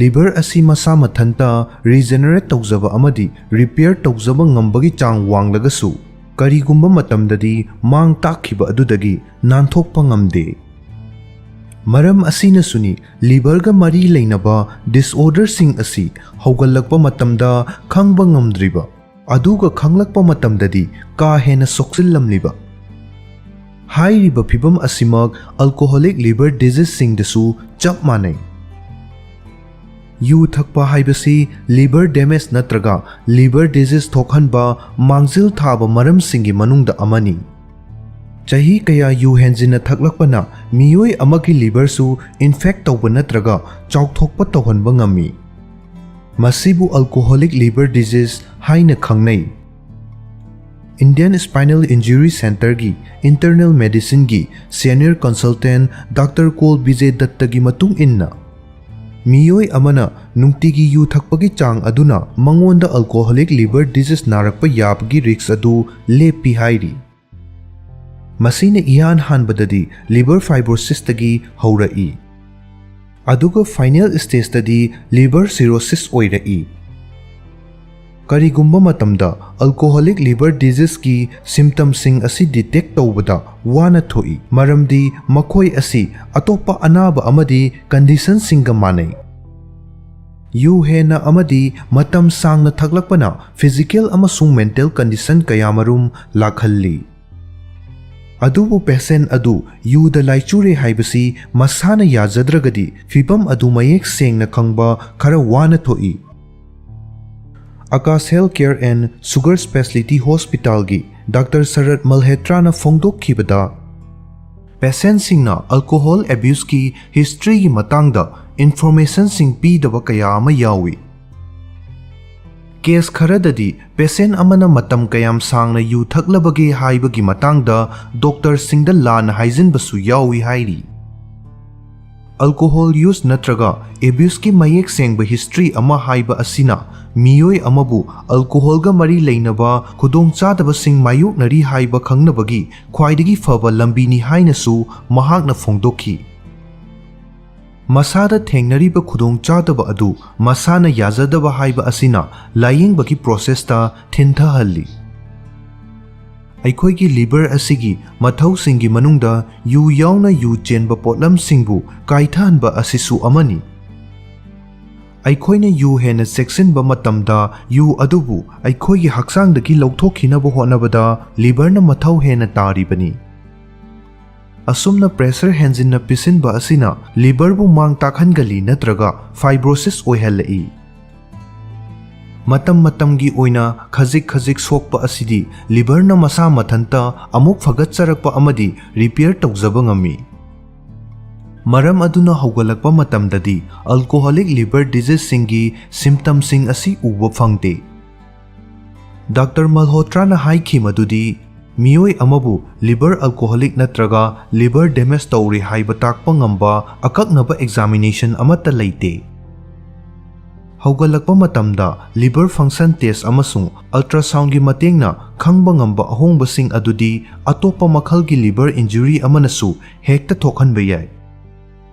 ꯂꯤꯚꯔ ꯑꯁꯤ ꯃꯁꯥ ꯃꯊꯟꯇ ꯔꯤꯖꯦꯅꯔꯦꯠ ꯇꯧꯖꯕ ꯑꯃꯗꯤ ꯔꯤꯄꯤꯌꯔ ꯇꯧꯖꯕ ꯉꯝꯕꯒꯤ ꯆꯥꯡ ꯋꯥꯡꯂꯒꯁꯨ, ꯀꯔꯤꯒꯨꯝꯕ ꯃꯇꯝꯗꯗꯤ ꯃꯥꯡ ꯇꯥꯛꯈꯤꯕ ꯑꯗꯨꯗꯒꯤ ꯅꯥꯟꯊꯣꯛꯄ ꯉꯝꯗꯦ꯫ ꯃꯔꯝ ꯑꯁꯤꯅꯁꯨꯅꯤ ꯂꯤꯚꯔꯒ ꯃꯔꯤ ꯂꯩꯅꯕ ꯗꯤꯁꯑꯣꯔꯗꯔꯁꯤꯡ ꯑꯁꯤ ꯍꯧꯒꯠꯂꯛꯄ ꯃꯇꯝꯗ ꯈꯪꯕ ꯉꯝꯗ꯭ꯔꯤꯕ, ꯑꯗꯨꯒ ꯈꯪꯂꯛꯄ ꯃꯇꯝꯗꯗꯤ ꯀꯥ ꯍꯦꯟꯅ ꯁꯣꯛꯆꯤꯜꯂꯝꯂꯤꯕ꯫ ꯍꯥꯏꯔꯤꯕ ꯐꯤꯚꯝ ꯑꯁꯤꯃꯛ ꯑꯜꯀꯣꯍꯣꯂꯤꯛ ꯂꯤꯚꯔ ꯗꯤꯖꯤꯖꯁꯤꯡꯗꯁꯨ ꯆꯞ ꯃꯥꯟꯅꯩ꯫ ꯌꯨ ꯊꯛꯄ ꯍꯥꯏꯕꯁꯤ ꯂꯤꯚꯔ ꯗꯦꯃꯦꯖ ꯅꯠꯇ꯭ꯔꯒ ꯂꯤꯚꯔ ꯗꯤꯖꯤꯖ ꯊꯣꯛꯍꯟꯕ ꯃꯥꯡꯖꯤꯜ ꯊꯥꯕ ꯃꯔꯝꯁꯤꯡꯒꯤ ꯃꯅꯨꯡꯗ ꯑꯃꯅꯤ꯫ ꯆꯍꯤ ꯀꯌꯥ ꯌꯨ ꯍꯦꯟꯖꯤꯟꯅ ꯊꯛꯂꯛꯄꯅ ꯃꯤꯑꯣꯏ ꯑꯃꯒꯤ ꯂꯤꯚꯔꯁꯨ ꯏꯟꯐꯦꯛ ꯇꯧꯕ ꯅꯠꯇ꯭ꯔꯒ ꯆꯥꯎꯊꯣꯛꯄ ꯇꯧꯍꯟꯕ ꯉꯝꯃꯤ꯫ ꯃꯁꯤꯕꯨ ꯑꯜꯀꯣꯍꯣꯂꯤꯛ ꯂꯤꯚꯔ ꯗꯤꯖꯤꯖ ꯍꯥꯏꯅ ꯈꯪꯅꯩ꯫ ꯏꯟꯗꯤꯌꯟ ꯁ꯭ꯄꯥꯏꯅꯦꯜ ꯏꯟꯖꯨꯔꯤ ꯁꯦꯟꯇꯔꯒꯤ ꯏꯟꯇꯔꯅꯦꯜ ꯃꯦꯗꯤꯁꯤꯟꯒꯤ senior consultant doctor col Bijay ꯗꯠꯇꯒꯤ ꯃꯇꯨꯡ ꯏꯟꯅ, ꯃꯤꯑꯣꯏ ꯑꯃꯅ ꯅꯨꯡꯇꯤꯒꯤ ꯌꯨ ꯊꯛꯄꯒꯤ ꯆꯥꯡ ꯑꯗꯨꯅ ꯃꯉꯣꯟꯗ ꯑꯜꯀꯣꯍꯣꯂꯤꯛ ꯂꯤꯚꯔ ꯗꯤꯖꯤꯖ ꯅꯥꯔꯛꯄ ꯌꯥꯕꯒꯤ ꯔꯤꯁ꯭ꯛ ꯑꯗꯨ ꯂꯦꯞꯄꯤ ꯍꯥꯏꯔꯤ꯫ ꯃꯁꯤꯅ ꯏꯍꯥꯟ ꯍꯥꯟꯕꯗꯗꯤ ꯂꯤꯚꯔ ꯐꯥꯏꯕ꯭ꯔꯣꯁꯤꯁꯇꯒꯤ ꯍꯧꯔꯛꯏ, ꯑꯗꯨꯒ ꯐꯥꯏꯅꯦꯜ ꯁ꯭ꯇꯦꯖꯇꯗꯤ ꯂꯤꯚꯔ ꯁꯤꯔꯣꯁꯤꯁ ꯑꯣꯏꯔꯛꯏ꯫ ꯀꯔꯤꯒꯨꯝꯕ ꯃꯇꯝꯗ ꯑꯜꯀꯣꯍꯣꯂꯤꯛ ꯂꯤꯚꯔ ꯗꯤꯖꯤꯖꯀꯤ ꯁꯤꯝꯇꯝꯁꯤꯡ ꯑꯁꯤ ꯗꯤꯇꯦꯛ ꯇꯧꯕꯗ ꯋꯥꯅ ꯊꯣꯛꯏ, ꯃꯔꯝꯗꯤ ꯃꯈꯣꯏ ꯑꯁꯤ ꯑꯇꯣꯞꯄ ꯑꯅꯥꯕ ꯑꯃꯗꯤ ꯀꯟꯗꯤꯁꯟꯁꯤꯡꯒ ꯃꯥꯟꯅꯩ꯫ ꯌꯨ ꯍꯦꯟꯅ ꯑꯃꯗꯤ ꯃꯇꯝ ꯁꯥꯡꯅ ꯊꯛꯂꯛꯄꯅ ꯐꯤꯖꯤꯀꯦꯜ ꯑꯃꯁꯨꯡ ꯃꯦꯟꯇꯦꯜ ꯀꯟꯗꯤꯁꯟ ꯀꯌꯥꯃꯔꯨꯝ ꯂꯥꯛꯍꯜꯂꯤ꯫ ꯑꯗꯨꯕꯨ ꯄꯦꯁꯦꯟ ꯑꯗꯨ ꯌꯨꯗ ꯂꯥꯏꯆꯨꯔꯦ ꯍꯥꯏꯕꯁꯤ ꯃꯁꯥꯅ ꯌꯥꯖꯗ꯭ꯔꯒꯗꯤ ꯐꯤꯚꯝ ꯑꯗꯨ ꯃꯌꯦꯛ ꯁꯦꯡꯅ ꯈꯪꯕ ꯈꯔ ꯋꯥꯅ ꯊꯣꯛꯏ꯫ Akash Healthcare and Sugar Speciality Hospitalꯒꯤ ꯗꯥꯛꯇꯔ ꯁꯔꯠ ꯃꯜꯍꯦꯇ꯭ꯔꯥꯅ ꯐꯣꯡꯗꯣꯛꯈꯤꯕꯗ, ꯄꯦꯁꯦꯟꯁꯤꯡꯅ ꯑꯜꯀꯣꯍꯣꯜ ꯑꯦꯕ꯭ꯌꯨꯁꯀꯤ ꯍꯤꯁꯇ꯭ꯔꯤꯒꯤ ꯃꯇꯥꯡꯗ ꯏꯟꯐꯣꯔꯃꯦꯁꯟꯁꯤꯡ ꯄꯤꯗꯕ ꯀꯌꯥ ꯑꯃ ꯌꯥꯎꯏ꯫ ꯀꯦꯁ ꯈꯔꯗꯗꯤ ꯄꯦꯁꯦꯟ ꯑꯃꯅ ꯃꯇꯝ ꯀꯌꯥꯝ ꯁꯥꯡꯅ ꯌꯨ ꯊꯛꯂꯕꯒꯦ ꯍꯥꯏꯕꯒꯤ ꯃꯇꯥꯡꯗ ꯗꯣꯛꯇꯔꯁꯤꯡꯗ ꯂꯥꯟꯅ ꯍꯥꯏꯖꯤꯟꯕꯁꯨ ꯌꯥꯎꯏ ꯍꯥꯏꯔꯤ꯫ ꯑꯜꯀꯣꯍꯣꯜ ꯌꯨꯁ ꯅꯠꯇ꯭ꯔꯒ ꯑꯦꯕ꯭ꯌꯨꯁꯀꯤ ꯃꯌꯦꯛ ꯁꯦꯡꯕ ꯍꯤꯁꯇ꯭ꯔꯤ ꯑꯃ ꯍꯥꯏꯕ ꯑꯁꯤꯅ ꯃꯤꯑꯣꯏ ꯑꯃꯕꯨ ꯑꯜꯀꯣꯍꯣꯜꯒ ꯃꯔꯤ ꯂꯩꯅꯕ ꯈꯨꯗꯣꯡꯆꯥꯗꯕꯁꯤꯡ ꯃꯥꯌꯣꯛꯅꯔꯤ ꯍꯥꯏꯕ ꯈꯪꯅꯕꯒꯤ ꯈ꯭ꯋꯥꯏꯗꯒꯤ ꯐꯕ ꯂꯝꯕꯤꯅꯤ ꯍꯥꯏꯅꯁꯨ ꯃꯍꯥꯛꯅ ꯐꯣꯡꯗꯣꯛꯈꯤ꯫ ꯃꯁꯥꯗ ꯊꯦꯡꯅꯔꯤꯕ ꯈꯨꯗꯣꯡꯆꯥꯗꯕ ꯑꯗꯨ ꯃꯁꯥꯅ ꯌꯥꯖꯗꯕ ꯍꯥꯏꯕ ꯑꯁꯤꯅ ꯂꯥꯌꯦꯡꯕꯒꯤ ꯄ꯭ꯔꯣꯁꯦꯁꯇ ꯊꯤꯟꯊꯍꯜꯂꯤ꯫ ꯑꯩꯈꯣꯏꯒꯤ ꯂꯤꯚꯔ ꯑꯁꯤꯒꯤ ꯃꯊꯧꯁꯤꯡꯒꯤ ꯃꯅꯨꯡꯗ ꯌꯨ ꯌꯥꯎꯅ ꯌꯨ ꯆꯦꯟꯕ ꯄꯣꯠꯂꯝꯁꯤꯡꯕꯨ ꯀꯥꯏꯊꯍꯟꯕ ꯑꯁꯤꯁꯨ ꯑꯃꯅꯤ꯫ ꯑꯩꯈꯣꯏꯅ ꯌꯨ ꯍꯦꯟꯅ ꯆꯦꯛꯁꯤꯟꯕ ꯃꯇꯝꯗ ꯌꯨ ꯑꯗꯨꯕꯨ ꯑꯩꯈꯣꯏꯒꯤ ꯍꯛꯆꯥꯡꯗꯒꯤ ꯂꯧꯊꯣꯛꯈꯤꯅꯕ ꯍꯣꯠꯅꯕꯗ ꯂꯤꯚꯔꯅ ꯃꯊꯧ ꯍꯦꯟꯅ ꯇꯥꯔꯤꯕꯅꯤ꯫ ꯑꯁꯨꯝꯅ ꯄ꯭ꯔꯦꯁꯔ ꯍꯦꯟꯖꯤꯟꯅ ꯄꯤꯁꯤꯟꯕ ꯑꯁꯤꯅ ꯂꯤꯚꯔꯕꯨ ꯃꯥꯡ ꯇꯥꯛꯍꯟꯒꯜꯂꯤ ꯅꯠꯇ꯭ꯔꯒ ꯐꯥꯏꯕ꯭ꯔꯣꯁꯤꯁ ꯑꯣꯏꯍꯜꯂꯛꯏ꯫ ꯃꯇꯝ ꯃꯇꯝꯒꯤ ꯑꯣꯏꯅ ꯈꯖꯤꯛ ꯈꯖꯤꯛ ꯁꯣꯛꯄ ꯑꯁꯤꯗꯤ ꯂꯤꯚꯔꯅ ꯃꯁꯥ ꯃꯊꯟꯇ ꯑꯃꯨꯛ ꯐꯒꯠꯆꯔꯛꯄ ꯑꯃꯗꯤ ꯔꯤꯄꯤꯌꯔ ꯇꯧꯖꯕ ꯉꯝꯃꯤ꯫ ꯃꯔꯝ ꯑꯗꯨꯅ ꯍꯧꯒꯠꯂꯛꯄ ꯃꯇꯝꯗꯗꯤ ꯑꯜꯀꯣꯍꯣꯂꯤꯛ ꯂꯤꯚꯔ ꯗꯤꯖꯤꯖꯁꯤꯡꯒꯤ ꯁꯤꯝꯇꯝꯁꯤꯡ ꯑꯁꯤ ꯎꯕ ꯐꯪꯗꯦ꯫ ꯗꯥꯛꯇꯔ ꯃꯜꯍꯣꯇ꯭ꯔꯥꯅ ꯍꯥꯏꯈꯤ ꯃꯗꯨꯗꯤ ꯃꯤꯑꯣꯏ ꯑꯃꯕꯨ ꯂꯤꯚꯔ ꯑꯜꯀꯣꯍꯣꯂꯤꯛ ꯅꯠꯇ꯭ꯔꯒ ꯂꯤꯚꯔ ꯗꯦꯃꯦꯖ ꯇꯧꯔꯦ ꯍꯥꯏꯕ ꯇꯥꯛꯄ ꯉꯝꯕ ꯑꯀꯛꯅꯕ ꯑꯦꯛꯖꯥꯃꯤꯅꯦꯁꯟ ꯑꯃꯠꯇ ꯂꯩꯇꯦ꯫ ꯍꯧꯒꯠꯂꯛꯄ ꯃꯇꯝꯗ ꯂꯤꯚꯔ ꯐꯪꯁꯟ ꯇꯦꯁ ꯑꯃꯁꯨꯡ ꯑꯜꯇ꯭ꯔꯥꯁꯥꯎꯟꯒꯤ ꯃꯇꯦꯡꯅ ꯈꯪꯕ ꯉꯝꯕ ꯑꯍꯣꯡꯕꯁꯤꯡ ꯑꯗꯨꯗꯤ ꯑꯇꯣꯞꯄ ꯃꯈꯜꯒꯤ ꯂꯤꯚꯔ ꯏꯟꯖꯨꯔꯤ ꯑꯃꯅꯁꯨ ꯍꯦꯛꯇ ꯊꯣꯛꯍꯟꯕ ꯌꯥꯏ꯫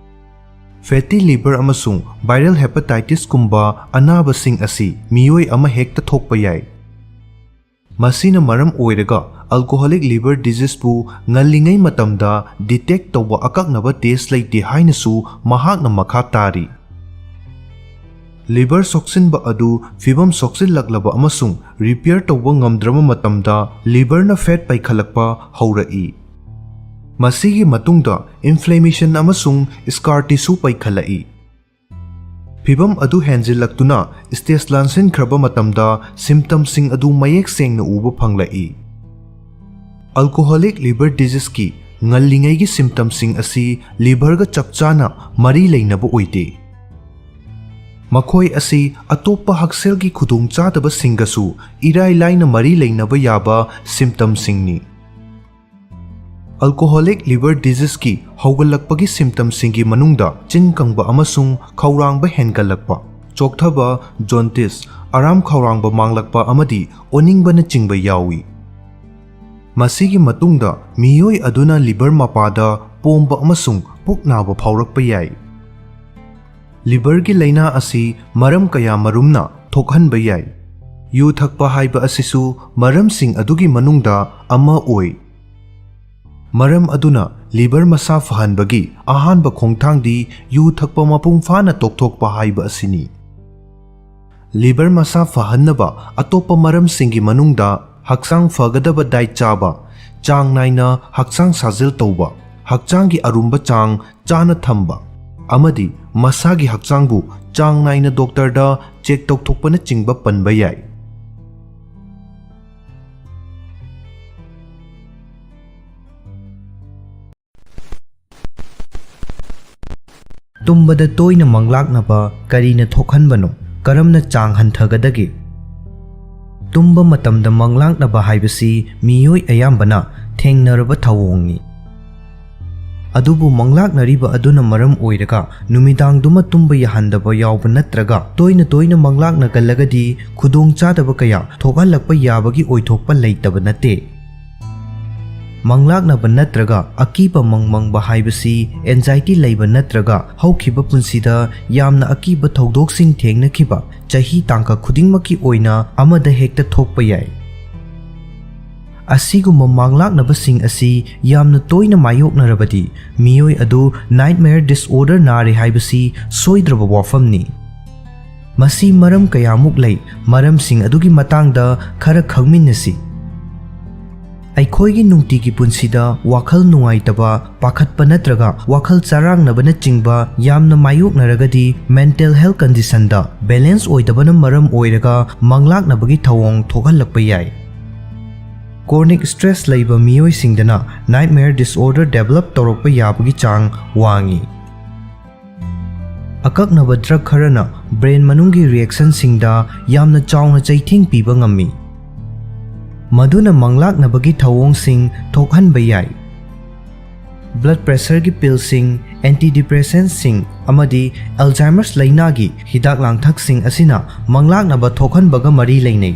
ꯐꯦꯇꯤ ꯂꯤꯚꯔ ꯑꯃꯁꯨꯡ ꯚꯥꯏꯔꯦꯜ ꯍꯦꯄꯥꯇꯥꯏꯇꯤꯁꯀꯨꯝꯕ ꯑꯅꯥꯕꯁꯤꯡ ꯑꯁꯤ ꯃꯤꯑꯣꯏ ꯑꯃ ꯍꯦꯛꯇ ꯊꯣꯛꯄ ꯌꯥꯏ꯫ ꯃꯁꯤꯅ ꯃꯔꯝ ꯑꯣꯏꯔꯒ ꯑꯜꯀꯣꯍꯣꯂꯤꯛ ꯂꯤꯚꯔ ꯗꯤꯖꯤꯖꯄꯨ ꯉꯜꯂꯤꯉꯩ ꯃꯇꯝꯗ ꯗꯤꯇꯦꯛ ꯇꯧꯕ ꯑꯀꯛꯅꯕ ꯇꯦꯁ ꯂꯩꯇꯦ ꯍꯥꯏꯅꯁꯨ ꯃꯍꯥꯛꯅ ꯃꯈꯥ ꯇꯥꯔꯤ꯫ ꯂꯤꯚꯔ ꯁꯣꯛꯆꯤꯟꯕ ꯑꯗꯨ ꯐꯤꯚꯝ ꯁꯣꯛꯆꯤꯜꯂꯛꯂꯕ ꯑꯃꯁꯨꯡ ꯔꯤꯄꯤꯌꯔ ꯇꯧꯕ ꯉꯝꯗ꯭ꯔꯕ ꯃꯇꯝꯗ ꯂꯤꯚꯔꯅ ꯐꯦꯠ ꯄꯩꯈꯠꯂꯛꯄ ꯍꯧꯔꯛꯏ꯫ ꯃꯁꯤꯒꯤ ꯃꯇꯨꯡꯗ ꯏꯟꯐ꯭ꯂꯦꯃꯦꯁꯟ ꯑꯃꯁꯨꯡ ꯁ꯭ꯀꯥꯔ ꯇꯤꯁꯨ ꯄꯩꯈꯠꯂꯛꯏ꯫ ꯐꯤꯚꯝ ꯑꯗꯨ ꯍꯦꯟꯖꯤꯜꯂꯛꯇꯨꯅ stage ꯂꯥꯟꯁꯤꯟꯈ꯭ꯔꯕ ꯃꯇꯝꯗ symptomꯁꯤꯡ ꯑꯗꯨ ꯃꯌꯦꯛ ꯁꯦꯡꯅ ꯎꯕ ꯐꯪꯂꯛꯏ꯫ Alcoholic liver diseaseꯀꯤ ꯉꯜꯂꯤꯉꯩꯒꯤ symptomꯁꯤꯡ ꯑꯁꯤ liverꯒ ꯆꯞ ꯆꯥꯅ ꯃꯔꯤ ꯂꯩꯅꯕ ꯑꯣꯏꯗꯦ꯫ ꯃꯈꯣꯏ ꯑꯁꯤ ꯑꯇꯣꯞꯄ ꯍꯛꯁꯦꯜꯒꯤ ꯈꯨꯗꯣꯡꯆꯥꯗꯕꯁꯤꯡꯒꯁꯨ ꯏꯔꯥꯏ ꯂꯥꯏꯅ ꯃꯔꯤ ꯂꯩꯅꯕ ꯌꯥꯕ symptomꯁꯤꯡꯅꯤ꯫ Alcoholic liver diseaseꯀꯤ ꯍꯧꯒꯠꯂꯛꯄꯒꯤ symptomꯁꯤꯡꯒꯤ ꯃꯅꯨꯡꯗ ꯆꯤꯟ ꯀꯪꯕ ꯑꯃꯁꯨꯡ ꯈꯧꯔꯥꯡꯕ ꯍꯦꯟꯒꯠꯂꯛꯄ, ꯆꯣꯛꯊꯕ, jaundice, ꯑꯔꯥꯝ ꯈꯧꯔꯥꯡꯕ ꯃꯥꯡꯂꯛꯄ ꯑꯃꯗꯤ ꯑꯣꯅꯤꯡꯕꯅꯆꯤꯡꯕ ꯌꯥꯎꯏ꯫ ꯃꯁꯤꯒꯤ ꯃꯇꯨꯡꯗ ꯃꯤꯑꯣꯏ ꯑꯗꯨꯅ liver ꯃꯄꯥꯗ ꯄꯣꯝꯕ ꯑꯃꯁꯨꯡ ꯄꯨꯛ ꯅꯥꯕ ꯐꯥꯎꯔꯛꯄ ꯌꯥꯏ꯫ Liverꯒꯤ ꯂꯥꯏꯅꯥ ꯑꯁꯤ ꯃꯔꯝ ꯀꯌꯥ ꯃꯔꯨꯝꯅ ꯊꯣꯛꯍꯟꯕ ꯌꯥꯏ꯫ ꯌꯨ ꯊꯛꯄ ꯍꯥꯏꯕ ꯑꯁꯤꯁꯨ ꯃꯔꯝꯁꯤꯡ ꯑꯗꯨꯒꯤ ꯃꯅꯨꯡꯗ ꯑꯃ ꯑꯣꯏ꯫ ꯃꯔꯝ ꯑꯗꯨꯅ liver ꯃꯁꯥ ꯐꯍꯟꯕꯒꯤ ꯑꯍꯥꯟꯕ ꯈꯣꯡꯊꯥꯡꯗꯤ ꯌꯨ ꯊꯛꯄ ꯃꯄꯨꯡ ꯐꯥꯅ ꯇꯣꯛꯊꯣꯛꯄ ꯍꯥꯏꯕ ꯑꯁꯤꯅꯤ꯫ Liver ꯃꯁꯥ ꯐꯍꯟꯅꯕ ꯑꯇꯣꯞꯄ ꯃꯔꯝꯁꯤꯡꯒꯤ ꯃꯅꯨꯡꯗ ꯍꯛꯆꯥꯡ ꯐꯒꯗꯕ diet ꯆꯥꯕ, ꯆꯥꯡ ꯅꯥꯏꯅ ꯍꯛꯆꯥꯡ ꯁꯥꯖꯦꯜ ꯇꯧꯕ, ꯍꯛꯆꯥꯡꯒꯤ ꯑꯔꯨꯝꯕ ꯆꯥꯡ ꯆꯥꯅ ꯊꯝꯕ, ꯑꯃꯗꯤ ꯃꯁꯥꯒꯤ ꯍꯛꯆꯥꯡꯕꯨ ꯆꯥꯡ ꯅꯥꯏꯅ doctorꯗ check ꯇꯧꯊꯣꯛꯄꯅꯆꯤꯡꯕ ꯄꯟꯕ ꯌꯥꯏ꯫ ꯇꯨꯝꯕꯗ ꯇꯣꯏꯅ ꯃꯪꯂꯥꯛꯅꯕ ꯀꯔꯤꯅ ꯊꯣꯛꯍꯟꯕꯅꯣ? ꯀꯔꯝꯅ ꯆꯥꯡ ꯍꯟꯊꯒꯗꯒꯦ? ꯇꯨꯝꯕ ꯃꯇꯝꯗ ꯃꯪꯂꯥꯛꯅꯕ ꯍꯥꯏꯕꯁꯤ ꯃꯤꯑꯣꯏ ꯑꯌꯥꯝꯕꯅ ꯊꯦꯡꯅꯔꯕ ꯊꯧꯑꯣꯡꯅꯤ꯫ ꯑꯗꯨꯕꯨ ꯃꯪꯂꯥꯛꯅꯔꯤꯕ ꯑꯗꯨꯅ ꯃꯔꯝ ꯑꯣꯏꯔꯒ ꯅꯨꯃꯤꯗꯥꯡꯗꯨꯃ ꯇꯨꯝꯕ ꯌꯥꯍꯟꯗꯕ ꯌꯥꯎꯕ ꯅꯠꯇ꯭ꯔꯒ ꯇꯣꯏꯅ ꯇꯣꯏꯅ ꯃꯪꯂꯥꯛꯅꯒꯜꯂꯒꯗꯤ ꯈꯨꯗꯣꯡꯆꯥꯗꯕ ꯀꯌꯥ ꯊꯣꯛꯍꯜꯂꯛꯄ ꯌꯥꯕꯒꯤ ꯑꯣꯏꯊꯣꯛꯄ ꯂꯩꯇꯕ ꯅꯠꯇꯦ꯫ ꯃꯪꯂꯥꯛꯅꯕ ꯅꯠꯇ꯭ꯔꯒ ꯑꯀꯤꯕ ꯃꯪ ꯃꯪꯕ ꯍꯥꯏꯕꯁꯤ anxiety ꯂꯩꯕ ꯅꯠꯇ꯭ꯔꯒ ꯍꯧꯈꯤꯕ ꯄꯨꯟꯁꯤꯗ ꯌꯥꯝꯅ ꯑꯀꯤꯕ ꯊꯧꯗꯣꯛꯁꯤꯡ ꯊꯦꯡꯅꯈꯤꯕ ꯆꯍꯤ ꯇꯥꯡꯀꯛ ꯈꯨꯗꯤꯡꯃꯛꯀꯤ ꯑꯣꯏꯅ ꯑꯃꯗ ꯍꯦꯛꯇ ꯊꯣꯛꯄ ꯌꯥꯏ꯫ ꯑꯁꯤꯒꯨꯝꯕ ꯃꯪꯂꯥꯛꯅꯕꯁꯤꯡ ꯑꯁꯤ ꯌꯥꯝꯅ ꯇꯣꯏꯅ ꯃꯥꯌꯣꯛꯅꯔꯕꯗꯤ ꯃꯤꯑꯣꯏ ꯑꯗꯨ nightmare disorder ꯅꯥꯔꯦ ꯍꯥꯏꯕꯁꯤ ꯁꯣꯏꯗ꯭ꯔꯕ ꯋꯥꯐꯝꯅꯤ꯫ ꯃꯁꯤ ꯃꯔꯝ ꯀꯌꯥꯃꯨꯛ ꯂꯩ, ꯃꯔꯝꯁꯤꯡ ꯑꯗꯨꯒꯤ ꯃꯇꯥꯡꯗ ꯈꯔ ꯈꯪꯃꯤꯟꯅꯁꯤ꯫ ꯑꯩꯈꯣꯏꯒꯤ ꯅꯨꯡꯇꯤꯒꯤ ꯄꯨꯟꯁꯤꯗ ꯋꯥꯈꯜ ꯅꯨꯡꯉꯥꯏꯇꯕ, ꯄꯥꯈꯠꯄ ꯅꯠꯇ꯭ꯔꯒ ꯋꯥꯈꯜ ꯆꯔꯥꯡꯅꯕꯅꯆꯤꯡꯕ ꯌꯥꯝꯅ ꯃꯥꯌꯣꯛꯅꯔꯒꯗꯤ mental health conditionꯗ balance ꯑꯣꯏꯗꯕꯅ ꯃꯔꯝ ꯑꯣꯏꯔꯒ ꯃꯪꯂꯥꯛꯅꯕꯒꯤ ꯊꯧꯑꯣꯡ ꯊꯣꯛꯍꯜꯂꯛꯄ ꯌꯥꯏ꯫ Chronic stress ꯂꯩꯕ ꯃꯤꯑꯣꯏꯁꯤꯡꯗꯅ nightmare disorder develop ꯇꯧꯔꯛꯄ ꯌꯥꯕꯒꯤ ꯆꯥꯡ ꯋꯥꯡꯏ꯫ ꯑꯀꯛꯅꯕ drug ꯈꯔꯅ brain ꯃꯅꯨꯡꯒꯤ reactionꯁꯤꯡꯗ ꯌꯥꯝꯅ ꯆꯥꯎꯅ ꯆꯩꯊꯦꯡ ꯄꯤꯕ ꯉꯝꯃꯤ, ꯃꯗꯨꯅ ꯃꯪꯂꯥꯛꯅꯕꯒꯤ ꯊꯧꯑꯣꯡꯁꯤꯡ ꯊꯣꯛꯍꯟꯕ ꯌꯥꯏ꯫ Blood pressureꯒꯤ pillꯁꯤꯡ, antidepressantꯁꯤꯡ ꯑꯃꯗꯤ Alzheimer's ꯂꯥꯏꯅꯥꯒꯤ ꯍꯤꯗꯥꯛ ꯂꯥꯡꯊꯛꯁꯤꯡ ꯑꯁꯤꯅ ꯃꯪꯂꯥꯛꯅꯕ ꯊꯣꯛꯍꯟꯕꯒ ꯃꯔꯤ ꯂꯩꯅꯩ꯫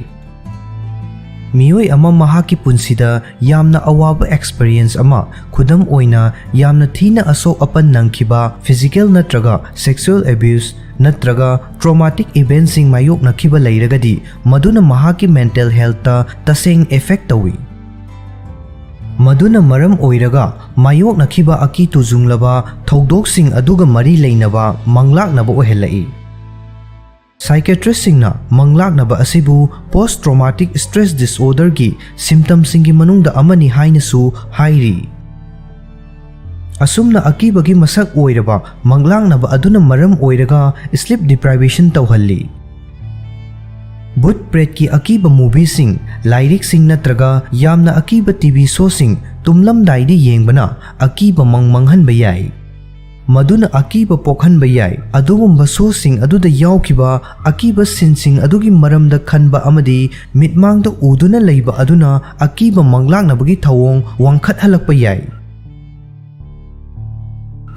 ꯃꯤꯑꯣꯏ ꯑꯃ ꯃꯍꯥꯛꯀꯤ ꯄꯨꯟꯁꯤꯗ ꯌꯥꯝꯅ ꯑꯋꯥꯕ experience ꯑꯃ, ꯈꯨꯗꯝ ꯑꯣꯏꯅ, ꯌꯥꯝꯅ ꯊꯤꯅ ꯑꯁꯣꯛ ꯑꯄꯟ ꯅꯪꯈꯤꯕ, physical ꯅꯠꯇ꯭ꯔꯒ sexual abuse ꯅꯠꯇ꯭ꯔꯒ traumatic eventꯁꯤꯡ ꯃꯥꯌꯣꯛꯅꯈꯤꯕ ꯂꯩꯔꯒꯗꯤ, ꯃꯗꯨꯅ ꯃꯍꯥꯛꯀꯤ mental healthꯇ ꯇꯁꯦꯡ effect ꯇꯧꯏ꯫ ꯃꯗꯨꯅ ꯃꯔꯝ ꯑꯣꯏꯔꯒ ꯃꯥꯌꯣꯛꯅꯈꯤꯕ ꯑꯀꯤ ꯇꯨꯖꯨꯡꯂꯕ ꯊꯧꯗꯣꯛꯁꯤꯡ ꯑꯗꯨꯒ ꯃꯔꯤ ꯂꯩꯅꯕ ꯃꯪꯂꯥꯛꯅꯕ ꯑꯣꯏꯍꯜꯂꯛꯏ꯫ Psychiatristꯁꯤꯡꯅ ꯃꯪꯂꯥꯛꯅꯕ ꯑꯁꯤꯕꯨ post traumatic stress disorderꯒꯤ symptomꯁꯤꯡꯒꯤ ꯃꯅꯨꯡꯗ ꯑꯃꯅꯤ ꯍꯥꯏꯅꯁꯨ ꯍꯥꯏꯔꯤ꯫ ꯑꯁꯨꯝꯅ ꯑꯀꯤꯕꯒꯤ ꯃꯁꯛ ꯑꯣꯏꯔꯕ ꯃꯪꯂꯥꯛꯅꯕ ꯑꯗꯨꯅ ꯃꯔꯝ ꯑꯣꯏꯔꯒ sleep deprivation ꯇꯧꯍꯜꯂꯤ꯫ ꯚꯨꯠ ꯄ꯭ꯔꯦꯠꯀꯤ ꯑꯀꯤꯕ movieꯁꯤꯡ, ꯂꯥꯏꯔꯤꯛꯁꯤꯡ ꯅꯠꯇ꯭ꯔꯒ ꯌꯥꯝꯅ ꯑꯀꯤꯕ TV showꯁꯤꯡ ꯇꯨꯝꯂꯝꯗꯥꯏꯗ ꯌꯦꯡꯕꯅ ꯑꯀꯤꯕ ꯃꯪ ꯃꯪꯍꯟꯕ ꯌꯥꯏ, ꯃꯗꯨꯅ ꯑꯀꯤꯕ ꯄꯣꯛꯍꯟꯕ ꯌꯥꯏ꯫ ꯑꯗꯨꯒꯨꯝꯕ showꯁꯤꯡ ꯑꯗꯨꯗ ꯌꯥꯎꯈꯤꯕ ꯑꯀꯤꯕ sceneꯁꯤꯡ ꯑꯗꯨꯒꯤ ꯃꯔꯝꯗ ꯈꯟꯕ ꯑꯃꯗꯤ ꯃꯤꯠꯃꯥꯡꯗ ꯎꯗꯨꯅ ꯂꯩꯕ ꯑꯗꯨꯅ ꯑꯀꯤꯕ ꯃꯪꯂꯥꯛꯅꯕꯒꯤ ꯊꯧꯑꯣꯡ ꯋꯥꯡꯈꯠꯍꯜꯂꯛꯄ ꯌꯥꯏ꯫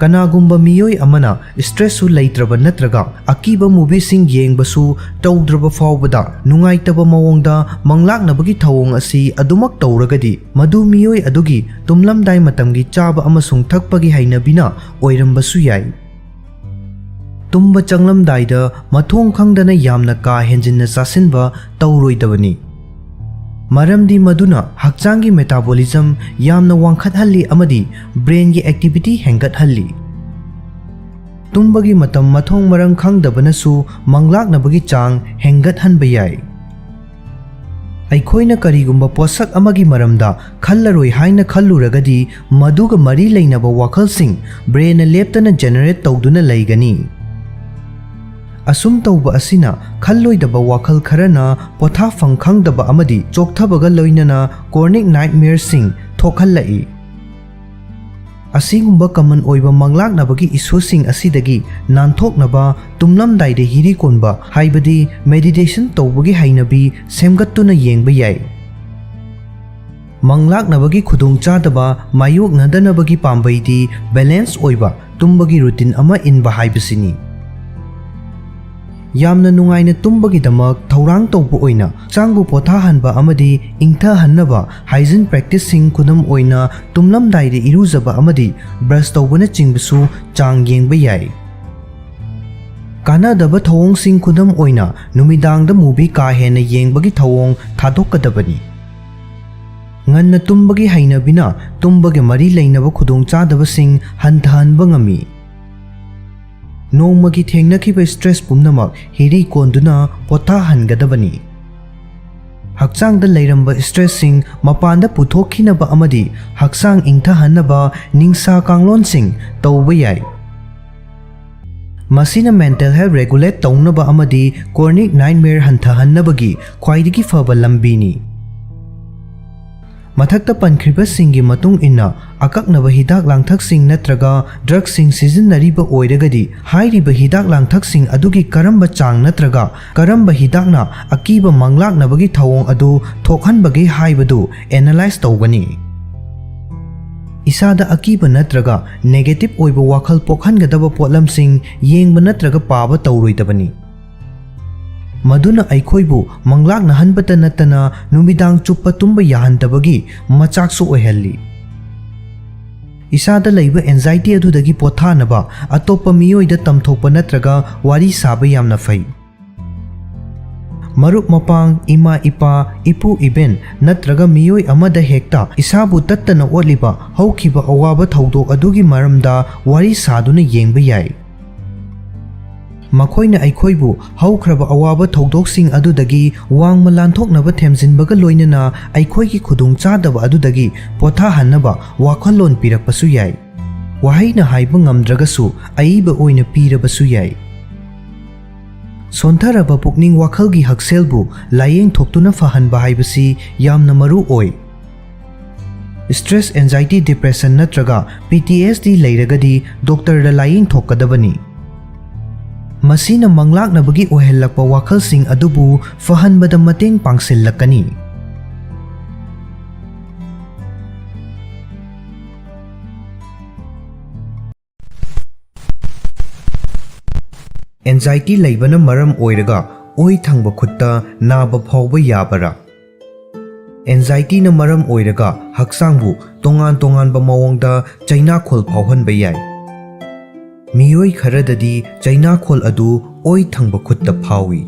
ꯀꯅꯥꯒꯨꯝꯕ ꯃꯤꯑꯣꯏ ꯑꯃꯅ stressꯁꯨ ꯂꯩꯇ꯭ꯔꯕ ꯅꯠꯇ꯭ꯔꯒ ꯑꯀꯤꯕ movieꯁꯤꯡ ꯌꯦꯡꯕꯁꯨ ꯇꯧꯗ꯭ꯔꯕ ꯐꯥꯎꯕꯗ ꯅꯨꯡꯉꯥꯏꯇꯕ ꯃꯑꯣꯡꯗ ꯃꯪꯂꯥꯛꯅꯕꯒꯤ ꯊꯧꯑꯣꯡ ꯑꯁꯤ ꯑꯗꯨꯃꯛ ꯇꯧꯔꯒꯗꯤ, ꯃꯗꯨ ꯃꯤꯑꯣꯏ ꯑꯗꯨꯒꯤ ꯇꯨꯝꯂꯝꯗꯥꯏ ꯃꯇꯝꯒꯤ ꯆꯥꯕ ꯑꯃꯁꯨꯡ ꯊꯛꯄꯒꯤ ꯍꯩꯅꯕꯤꯅ ꯑꯣꯏꯔꯝꯕꯁꯨ ꯌꯥꯏ꯫ ꯇꯨꯝꯕ ꯆꯪꯂꯝꯗꯥꯏꯗ ꯃꯊꯣꯡ ꯈꯪꯗꯅ ꯌꯥꯝꯅ ꯀꯥ ꯍꯦꯟꯖꯤꯟꯅ ꯆꯥꯁꯤꯟꯕ ꯇꯧꯔꯣꯏꯗꯕꯅꯤ, ꯃꯔꯝꯗꯤ ꯃꯗꯨꯅ ꯍꯛꯆꯥꯡꯒꯤ metabolism ꯌꯥꯝꯅ ꯋꯥꯡꯈꯠꯍꯜꯂꯤ ꯑꯃꯗꯤ brainꯒꯤ activity ꯍꯦꯟꯒꯠꯍꯜꯂꯤ꯫ ꯇꯨꯝꯕꯒꯤ ꯃꯇꯝ ꯃꯊꯣꯡ ꯃꯔꯝ ꯈꯪꯗꯕꯅꯁꯨ ꯃꯪꯂꯥꯛꯅꯕꯒꯤ ꯆꯥꯡ ꯍꯦꯟꯒꯠꯍꯟꯕ ꯌꯥꯏ꯫ ꯑꯩꯈꯣꯏꯅ ꯀꯔꯤꯒꯨꯝꯕ ꯄꯣꯠꯁꯛ ꯑꯃꯒꯤ ꯃꯔꯝꯗ ꯈꯜꯂꯔꯣꯏ ꯍꯥꯏꯅ ꯈꯜꯂꯨꯔꯒꯗꯤ, ꯃꯗꯨꯒ ꯃꯔꯤ ꯂꯩꯅꯕ ꯋꯥꯈꯜꯁꯤꯡ ꯕ꯭ꯔꯦꯟꯅ ꯂꯦꯞꯇꯅ ꯖꯦꯅꯦꯔꯦꯠ ꯇꯧꯗꯨꯅ ꯂꯩꯒꯅꯤ꯫ ꯑꯁꯨꯝ ꯇꯧꯕ ꯑꯁꯤꯅ ꯈꯜꯂꯣꯏꯗꯕ ꯋꯥꯈꯜ ꯈꯔꯅ ꯄꯣꯊꯥꯐꯝ ꯈꯪꯗꯕ ꯑꯃꯗꯤ ꯆꯣꯛꯊꯕꯒ ꯂꯣꯏꯅꯅ ꯀ꯭ꯔꯣꯅꯤꯛ ꯅꯥꯏꯠꯃꯤꯌꯔꯁꯤꯡ ꯊꯣꯛꯍꯜꯂꯛꯏ꯫ ꯑꯁꯤꯒꯨꯝꯕ ꯀꯃꯟ ꯑꯣꯏꯕ ꯃꯪꯂꯥꯛꯅꯕꯒꯤ ꯏꯁꯨꯁꯤꯡ ꯑꯁꯤꯗꯒꯤ ꯅꯥꯟꯊꯣꯛꯅꯕ ꯇꯨꯝꯂꯝꯗꯥꯏꯗ ꯍꯤꯔꯤ ꯀꯣꯟꯕ, ꯍꯥꯏꯕꯗꯤ ꯃꯦꯗꯤꯇꯦꯁꯟ ꯇꯧꯕꯒꯤ ꯍꯩꯅꯕꯤ ꯁꯦꯝꯒꯠꯇꯨꯅ ꯌꯦꯡꯕ ꯌꯥꯏ꯫ ꯃꯪꯂꯥꯛꯅꯕꯒꯤ ꯈꯨꯗꯣꯡꯆꯥꯗꯕ ꯃꯥꯌꯣꯛꯅꯗꯅꯕꯒꯤ ꯄꯥꯝꯕꯩꯗꯤ ꯕꯦꯂꯦꯟꯁ ꯑꯣꯏꯕ ꯇꯨꯝꯕꯒꯤ ꯔꯨꯇꯤꯟ ꯑꯃ ꯏꯟꯕ ꯍꯥꯏꯕꯁꯤꯅꯤ꯫ ꯌꯥꯝꯅ ꯅꯨꯡꯉꯥꯏꯅ ꯇꯨꯝꯕꯒꯤꯗꯃꯛ ꯊꯧꯔꯥꯡ ꯇꯧꯕ ꯑꯣꯏꯅ ꯍꯛꯆꯥꯡꯕꯨ ꯄꯣꯊꯥꯍꯟꯕ ꯑꯃꯗꯤ ꯏꯪꯊꯍꯟꯅꯕ ꯍꯥꯏꯖꯤꯟ ꯄ꯭ꯔꯦꯛꯇꯤꯁꯁꯤꯡ, ꯈꯨꯗꯝ ꯑꯣꯏꯅ ꯇꯨꯝꯂꯝꯗꯥꯏꯗ ꯏꯔꯨꯖꯕ ꯑꯃꯗꯤ ꯕ꯭ꯔꯁ ꯇꯧꯕꯅꯆꯤꯡꯕꯁꯨ ꯆꯥꯡ ꯌꯦꯡꯕ ꯌꯥꯏ꯫ ꯀꯥꯟꯅꯗꯕ ꯊꯧꯑꯣꯡꯁꯤꯡ, ꯈꯨꯗꯝ ꯑꯣꯏꯅ ꯅꯨꯃꯤꯗꯥꯡꯗ ꯃꯨꯚꯤ ꯀꯥ ꯍꯦꯟꯅ ꯌꯦꯡꯕꯒꯤ ꯊꯧꯑꯣꯡ ꯊꯥꯗꯣꯛꯀꯗꯕꯅꯤ꯫ ꯉꯟꯅ ꯇꯨꯝꯕꯒꯤ ꯍꯩꯅꯕꯤꯅ ꯇꯨꯝꯕꯒ ꯃꯔꯤ ꯂꯩꯅꯕ ꯈꯨꯗꯣꯡꯆꯥꯗꯕꯁꯤꯡ ꯍꯟꯊꯍꯟꯕ ꯉꯝꯃꯤ꯫ ꯅꯣꯡꯃꯒꯤ ꯊꯦꯡꯅꯈꯤꯕ ꯁ꯭ꯇ꯭ꯔꯦꯁ ꯄꯨꯝꯅꯃꯛ ꯍꯤꯔꯤ ꯀꯣꯟꯗꯨꯅ ꯄꯣꯊꯥꯍꯟꯒꯗꯕꯅꯤ꯫ ꯍꯛꯆꯥꯡꯗ ꯂꯩꯔꯝꯕ ꯁ꯭ꯇ꯭ꯔꯦꯁꯁꯤꯡ ꯃꯄꯥꯟꯗ ꯄꯨꯊꯣꯛꯈꯤꯅꯕ ꯑꯃꯗꯤ ꯍꯛꯆꯥꯡ ꯏꯪꯊꯍꯟꯅꯕ ꯅꯤꯡꯁꯥ ꯀꯥꯡꯂꯣꯟꯁꯤꯡ ꯇꯧꯕ ꯌꯥꯏ꯫ ꯃꯁꯤꯅ ꯃꯦꯟꯇꯦꯜ ꯍꯦꯜꯊ ꯔꯦꯒꯨꯂꯦꯠ ꯇꯧꯅꯕ ꯑꯃꯗꯤ ꯀ꯭ꯔꯣꯅꯤꯛ ꯅꯥꯏꯠꯃꯤꯌꯔ ꯍꯟꯊꯍꯟꯅꯕꯒꯤ ꯈ꯭ꯋꯥꯏꯗꯒꯤ ꯐꯕ ꯂꯝꯕꯤꯅꯤ꯫ ꯃꯊꯛꯇ ꯄꯟꯈ꯭ꯔꯤꯕꯁꯤꯡꯒꯤ ꯃꯇꯨꯡ ꯏꯟꯅ, ꯑꯀꯛꯅꯕ ꯍꯤꯗꯥꯛ ꯂꯥꯡꯊꯛꯁꯤꯡ ꯅꯠꯇ꯭ꯔꯒ ꯗ꯭ꯔꯒꯁꯤꯡ ꯁꯤꯖꯤꯟꯅꯔꯤꯕ ꯑꯣꯏꯔꯒꯗꯤ, ꯍꯥꯏꯔꯤꯕ ꯍꯤꯗꯥꯛ ꯂꯥꯡꯊꯛꯁꯤꯡ ꯑꯗꯨꯒꯤ ꯀꯔꯝꯕ ꯆꯥꯡ ꯅꯠꯇ꯭ꯔꯒ ꯀꯔꯝꯕ ꯍꯤꯗꯥꯛꯅ ꯑꯀꯤꯕ ꯃꯪꯂꯥꯛꯅꯕꯒꯤ ꯊꯧꯑꯣꯡ ꯑꯗꯨ ꯊꯣꯛꯍꯟꯕꯒꯦ ꯍꯥꯏꯕꯗꯨ ꯑꯦꯅꯥꯂꯥꯏꯖ ꯇꯧꯒꯅꯤ꯫ ꯏꯁꯥꯗ ꯑꯀꯤꯕ ꯅꯠꯇ꯭ꯔꯒ ꯅꯦꯒꯦꯇꯤꯚ ꯑꯣꯏꯕ ꯋꯥꯈꯜ ꯄꯣꯛꯍꯟꯒꯗꯕ ꯄꯣꯠꯂꯝꯁꯤꯡ ꯌꯦꯡꯕ ꯅꯠꯇ꯭ꯔꯒ ꯄꯥꯕ ꯇꯧꯔꯣꯏꯗꯕꯅꯤ꯫ ꯃꯗꯨꯅ ꯑꯩꯈꯣꯏꯕꯨ ꯃꯪꯂꯥꯛꯅꯍꯟꯕꯇ ꯅꯠꯇꯅ ꯅꯨꯃꯤꯗꯥꯡ ꯆꯨꯞꯄ ꯇꯨꯝꯕ ꯌꯥꯍꯟꯗꯕꯒꯤ ꯃꯆꯥꯛꯁꯨ ꯑꯣꯏꯍꯜꯂꯤ꯫ ꯏꯁꯥꯗ ꯂꯩꯕ ꯑꯦꯟꯖꯥꯏꯇꯤ ꯑꯗꯨꯗꯒꯤ ꯄꯣꯊꯥꯅꯕ ꯑꯇꯣꯞꯄ ꯃꯤꯑꯣꯏꯗ ꯇꯝꯊꯣꯛꯄ ꯅꯠꯇ꯭ꯔꯒ ꯋꯥꯔꯤ ꯁꯥꯕ ꯌꯥꯝꯅ ꯐꯩ꯫ ꯃꯔꯨꯞ ꯃꯄꯥꯡ, ꯏꯃꯥ ꯏꯄꯥ, ꯏꯄꯨ ꯏꯕꯦꯟ ꯅꯠꯇ꯭ꯔꯒ ꯃꯤꯑꯣꯏ ꯑꯃꯗ ꯍꯦꯛꯇ ꯏꯁꯥꯕꯨ ꯇꯠꯇꯅ ꯑꯣꯠꯂꯤꯕ ꯍꯧꯈꯤꯕ ꯑꯋꯥꯕ ꯊꯧꯗꯣꯛ ꯑꯗꯨꯒꯤ ꯃꯔꯝꯗ ꯋꯥꯔꯤ ꯁꯥꯗꯨꯅ ꯌꯦꯡꯕ ꯌꯥꯏ꯫ ꯃꯈꯣꯏꯅ ꯑꯩꯈꯣꯏꯕꯨ ꯍꯧꯈ꯭ꯔꯕ ꯑꯋꯥꯕ ꯊꯧꯗꯣꯛꯁꯤꯡ ꯑꯗꯨꯗꯒꯤ ꯋꯥꯡꯃ ꯂꯥꯟꯊꯣꯛꯅꯕ ꯊꯦꯝꯖꯤꯟꯕꯒ ꯂꯣꯏꯅꯅ ꯑꯩꯈꯣꯏꯒꯤ ꯈꯨꯗꯣꯡꯆꯥꯗꯕ ꯑꯗꯨꯗꯒꯤ ꯄꯣꯊꯥꯍꯟꯅꯕ ꯋꯥꯈꯜꯂꯣꯟ ꯄꯤꯔꯛꯄꯁꯨ ꯌꯥꯏ꯫ ꯋꯥꯍꯩꯅ ꯍꯥꯏꯕ ꯉꯝꯗ꯭ꯔꯒꯁꯨ ꯑꯏꯕ ꯑꯣꯏꯅ ꯄꯤꯔꯕꯁꯨ ꯌꯥꯏ꯫ ꯁꯣꯟꯊꯔꯕ ꯄꯨꯛꯅꯤꯡ ꯋꯥꯈꯜꯒꯤ ꯍꯛꯁꯦꯜꯕꯨ ꯂꯥꯌꯦꯡꯊꯣꯛꯇꯨꯅ ꯐꯍꯟꯕ ꯍꯥꯏꯕꯁꯤ ꯌꯥꯝꯅ ꯃꯔꯨ ꯑꯣꯏ꯫ Stress, anxiety, depression ꯅꯠꯇ꯭ꯔꯒ P T S D ꯂꯩꯔꯒꯗꯤ ꯗꯣꯛꯇꯔꯗ ꯂꯥꯌꯦꯡꯊꯣꯛꯀꯗꯕꯅꯤ꯫ ꯃꯁꯤꯅ ꯃꯪꯂꯥꯛꯅꯕꯒꯤ ꯑꯣꯏꯍꯜꯂꯛꯄ ꯋꯥꯈꯜꯁꯤꯡ ꯑꯗꯨꯕꯨ ꯐꯍꯟꯕꯗ ꯃꯇꯦꯡ ꯄꯥꯡꯁꯤꯜꯂꯛꯀꯅꯤ꯫ Anxiety ꯂꯩꯕꯅ ꯃꯔꯝ ꯑꯣꯏꯔꯒ ꯑꯣꯏ ꯊꯪꯕ ꯈꯨꯠꯇ ꯅꯥꯕ ꯐꯥꯎꯕ ꯌꯥꯕꯔꯥ? Anxiety ꯅ ꯃꯔꯝ ꯑꯣꯏꯔꯒ ꯍꯛꯆꯥꯡꯕꯨ ꯇꯣꯉꯥꯟ ꯇꯣꯉꯥꯟꯕ ꯃꯑꯣꯡꯗ ꯆꯩꯅꯥꯈꯣꯜ ꯐꯥꯎꯍꯟꯕ ꯌꯥꯏ꯫ ꯃꯤꯑꯣꯏ ꯈꯔꯗꯗꯤ ꯆꯩꯅꯥꯈꯣꯜ ꯑꯗꯨ ꯑꯣꯏ ꯊꯪꯕ ꯈꯨꯠꯇ ꯐꯥꯎꯏ꯫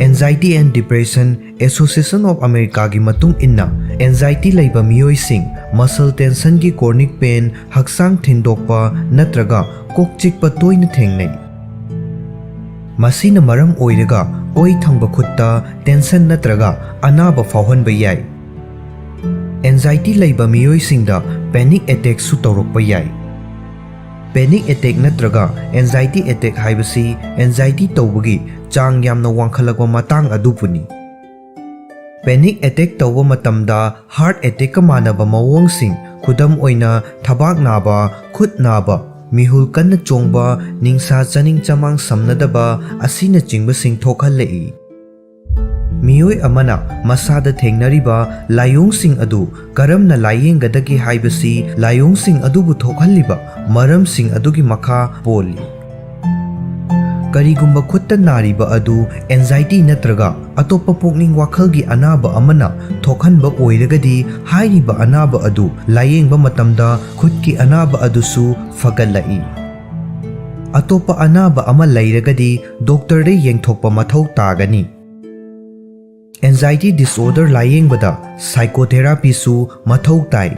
Anxiety and Depression Association of America ꯒꯤ ꯃꯇꯨꯡ ꯏꯟꯅ, anxiety ꯂꯩꯕ ꯃꯤꯑꯣꯏꯁꯤꯡ muscle tension ꯒꯤ chronic pain, ꯍꯛꯆꯥꯡ ꯊꯤꯟꯗꯣꯛꯄ ꯅꯠꯇ꯭ꯔꯒ ꯀꯣꯛ ꯆꯤꯛꯄ ꯇꯣꯏꯅ ꯊꯦꯡꯅꯩ꯫ ꯃꯁꯤꯅ ꯃꯔꯝ ꯑꯣꯏꯔꯒ ꯑꯣꯏ ꯊꯪꯕ ꯈꯨꯠꯇ tension ꯅꯠꯇ꯭ꯔꯒ ꯑꯅꯥꯕ ꯐꯥꯎꯍꯟꯕ ꯌꯥꯏ꯫ Anxiety ꯂꯩꯕ ꯃꯤꯑꯣꯏꯁꯤꯡꯗ panic attack ꯁꯨ ꯇꯧꯔꯛꯄ ꯌꯥꯏ꯫ Panic attack ꯅꯠꯇ꯭ꯔꯒ anxiety attack ꯍꯥꯏꯕꯁꯤ anxiety ꯇꯧꯕꯒꯤ ꯆꯥꯡ ꯌꯥꯝꯅ ꯋꯥꯡꯈꯠꯂꯛꯄ ꯃꯇꯥꯡ ꯑꯗꯨꯕꯨꯅꯤ꯫ Panic attack ꯇꯧꯕ ꯃꯇꯝꯗ heart attack ꯀ ꯃꯥꯟꯅꯕ ꯃꯑꯣꯡꯁꯤꯡ, ꯈꯨꯗꯝ ꯑꯣꯏꯅ ꯊꯕꯥꯛ ꯅꯥꯕ, ꯈꯨꯠ ꯅꯥꯕ, ꯃꯤꯍꯨꯜ ꯀꯟꯅ ꯆꯣꯡꯕ, ꯅꯤꯡꯁꯥ ꯆꯥꯅꯤꯡ ꯆꯃꯥꯡ ꯁꯝꯅꯗꯕ ꯑꯁꯤꯅꯆꯤꯡꯕꯁꯤꯡ ꯊꯣꯛꯍꯜꯂꯛꯏ꯫ ꯃꯤꯑꯣꯏ ꯑꯃꯅ ꯃꯁꯥꯗ ꯊꯦꯡꯅꯔꯤꯕ ꯂꯥꯏꯑꯣꯡꯁꯤꯡ ꯑꯗꯨ ꯀꯔꯝꯅ ꯂꯥꯏꯌꯦꯡꯒꯗꯒꯦ ꯍꯥꯏꯕꯁꯤ ꯂꯥꯏꯑꯣꯡꯁꯤꯡ ꯑꯗꯨꯕꯨ ꯊꯣꯛꯍꯜꯂꯤꯕ ꯃꯔꯝꯁꯤꯡ ꯑꯗꯨꯒꯤ ꯃꯈꯥ ꯄꯣꯜꯂꯤ꯫ ꯀꯔꯤꯒꯨꯝꯕ ꯈꯨꯠꯇ ꯅꯥꯔꯤꯕ ꯑꯗꯨ anxiety ꯅꯠꯇ꯭ꯔꯒ ꯑꯇꯣꯞꯄ ꯄꯨꯛꯅꯤꯡ ꯋꯥꯈꯜꯒꯤ ꯑꯅꯥꯕ ꯑꯃꯅ ꯊꯣꯛꯍꯟꯕ ꯑꯣꯏꯔꯒꯗꯤ, ꯍꯥꯏꯔꯤꯕ ꯑꯅꯥꯕ ꯑꯗꯨ ꯂꯥꯏꯌꯦꯡꯕ ꯃꯇꯝꯗ ꯈꯨꯠꯀꯤ ꯑꯅꯥꯕ ꯑꯗꯨꯁꯨ ꯐꯒꯠꯂꯛꯏ꯫ ꯑꯇꯣꯞꯄ ꯑꯅꯥꯕ ꯑꯃ ꯂꯩꯔꯒꯗꯤ ꯗꯣꯛꯇꯔꯗ ꯌꯦꯡꯊꯣꯛꯄ ꯃꯊꯧ ꯇꯥꯒꯅꯤ꯫ Anxiety disorder ꯂꯥꯏꯌꯦꯡꯕꯗ psychotherapy ꯁꯨ ꯃꯊꯧ ꯇꯥꯏ꯫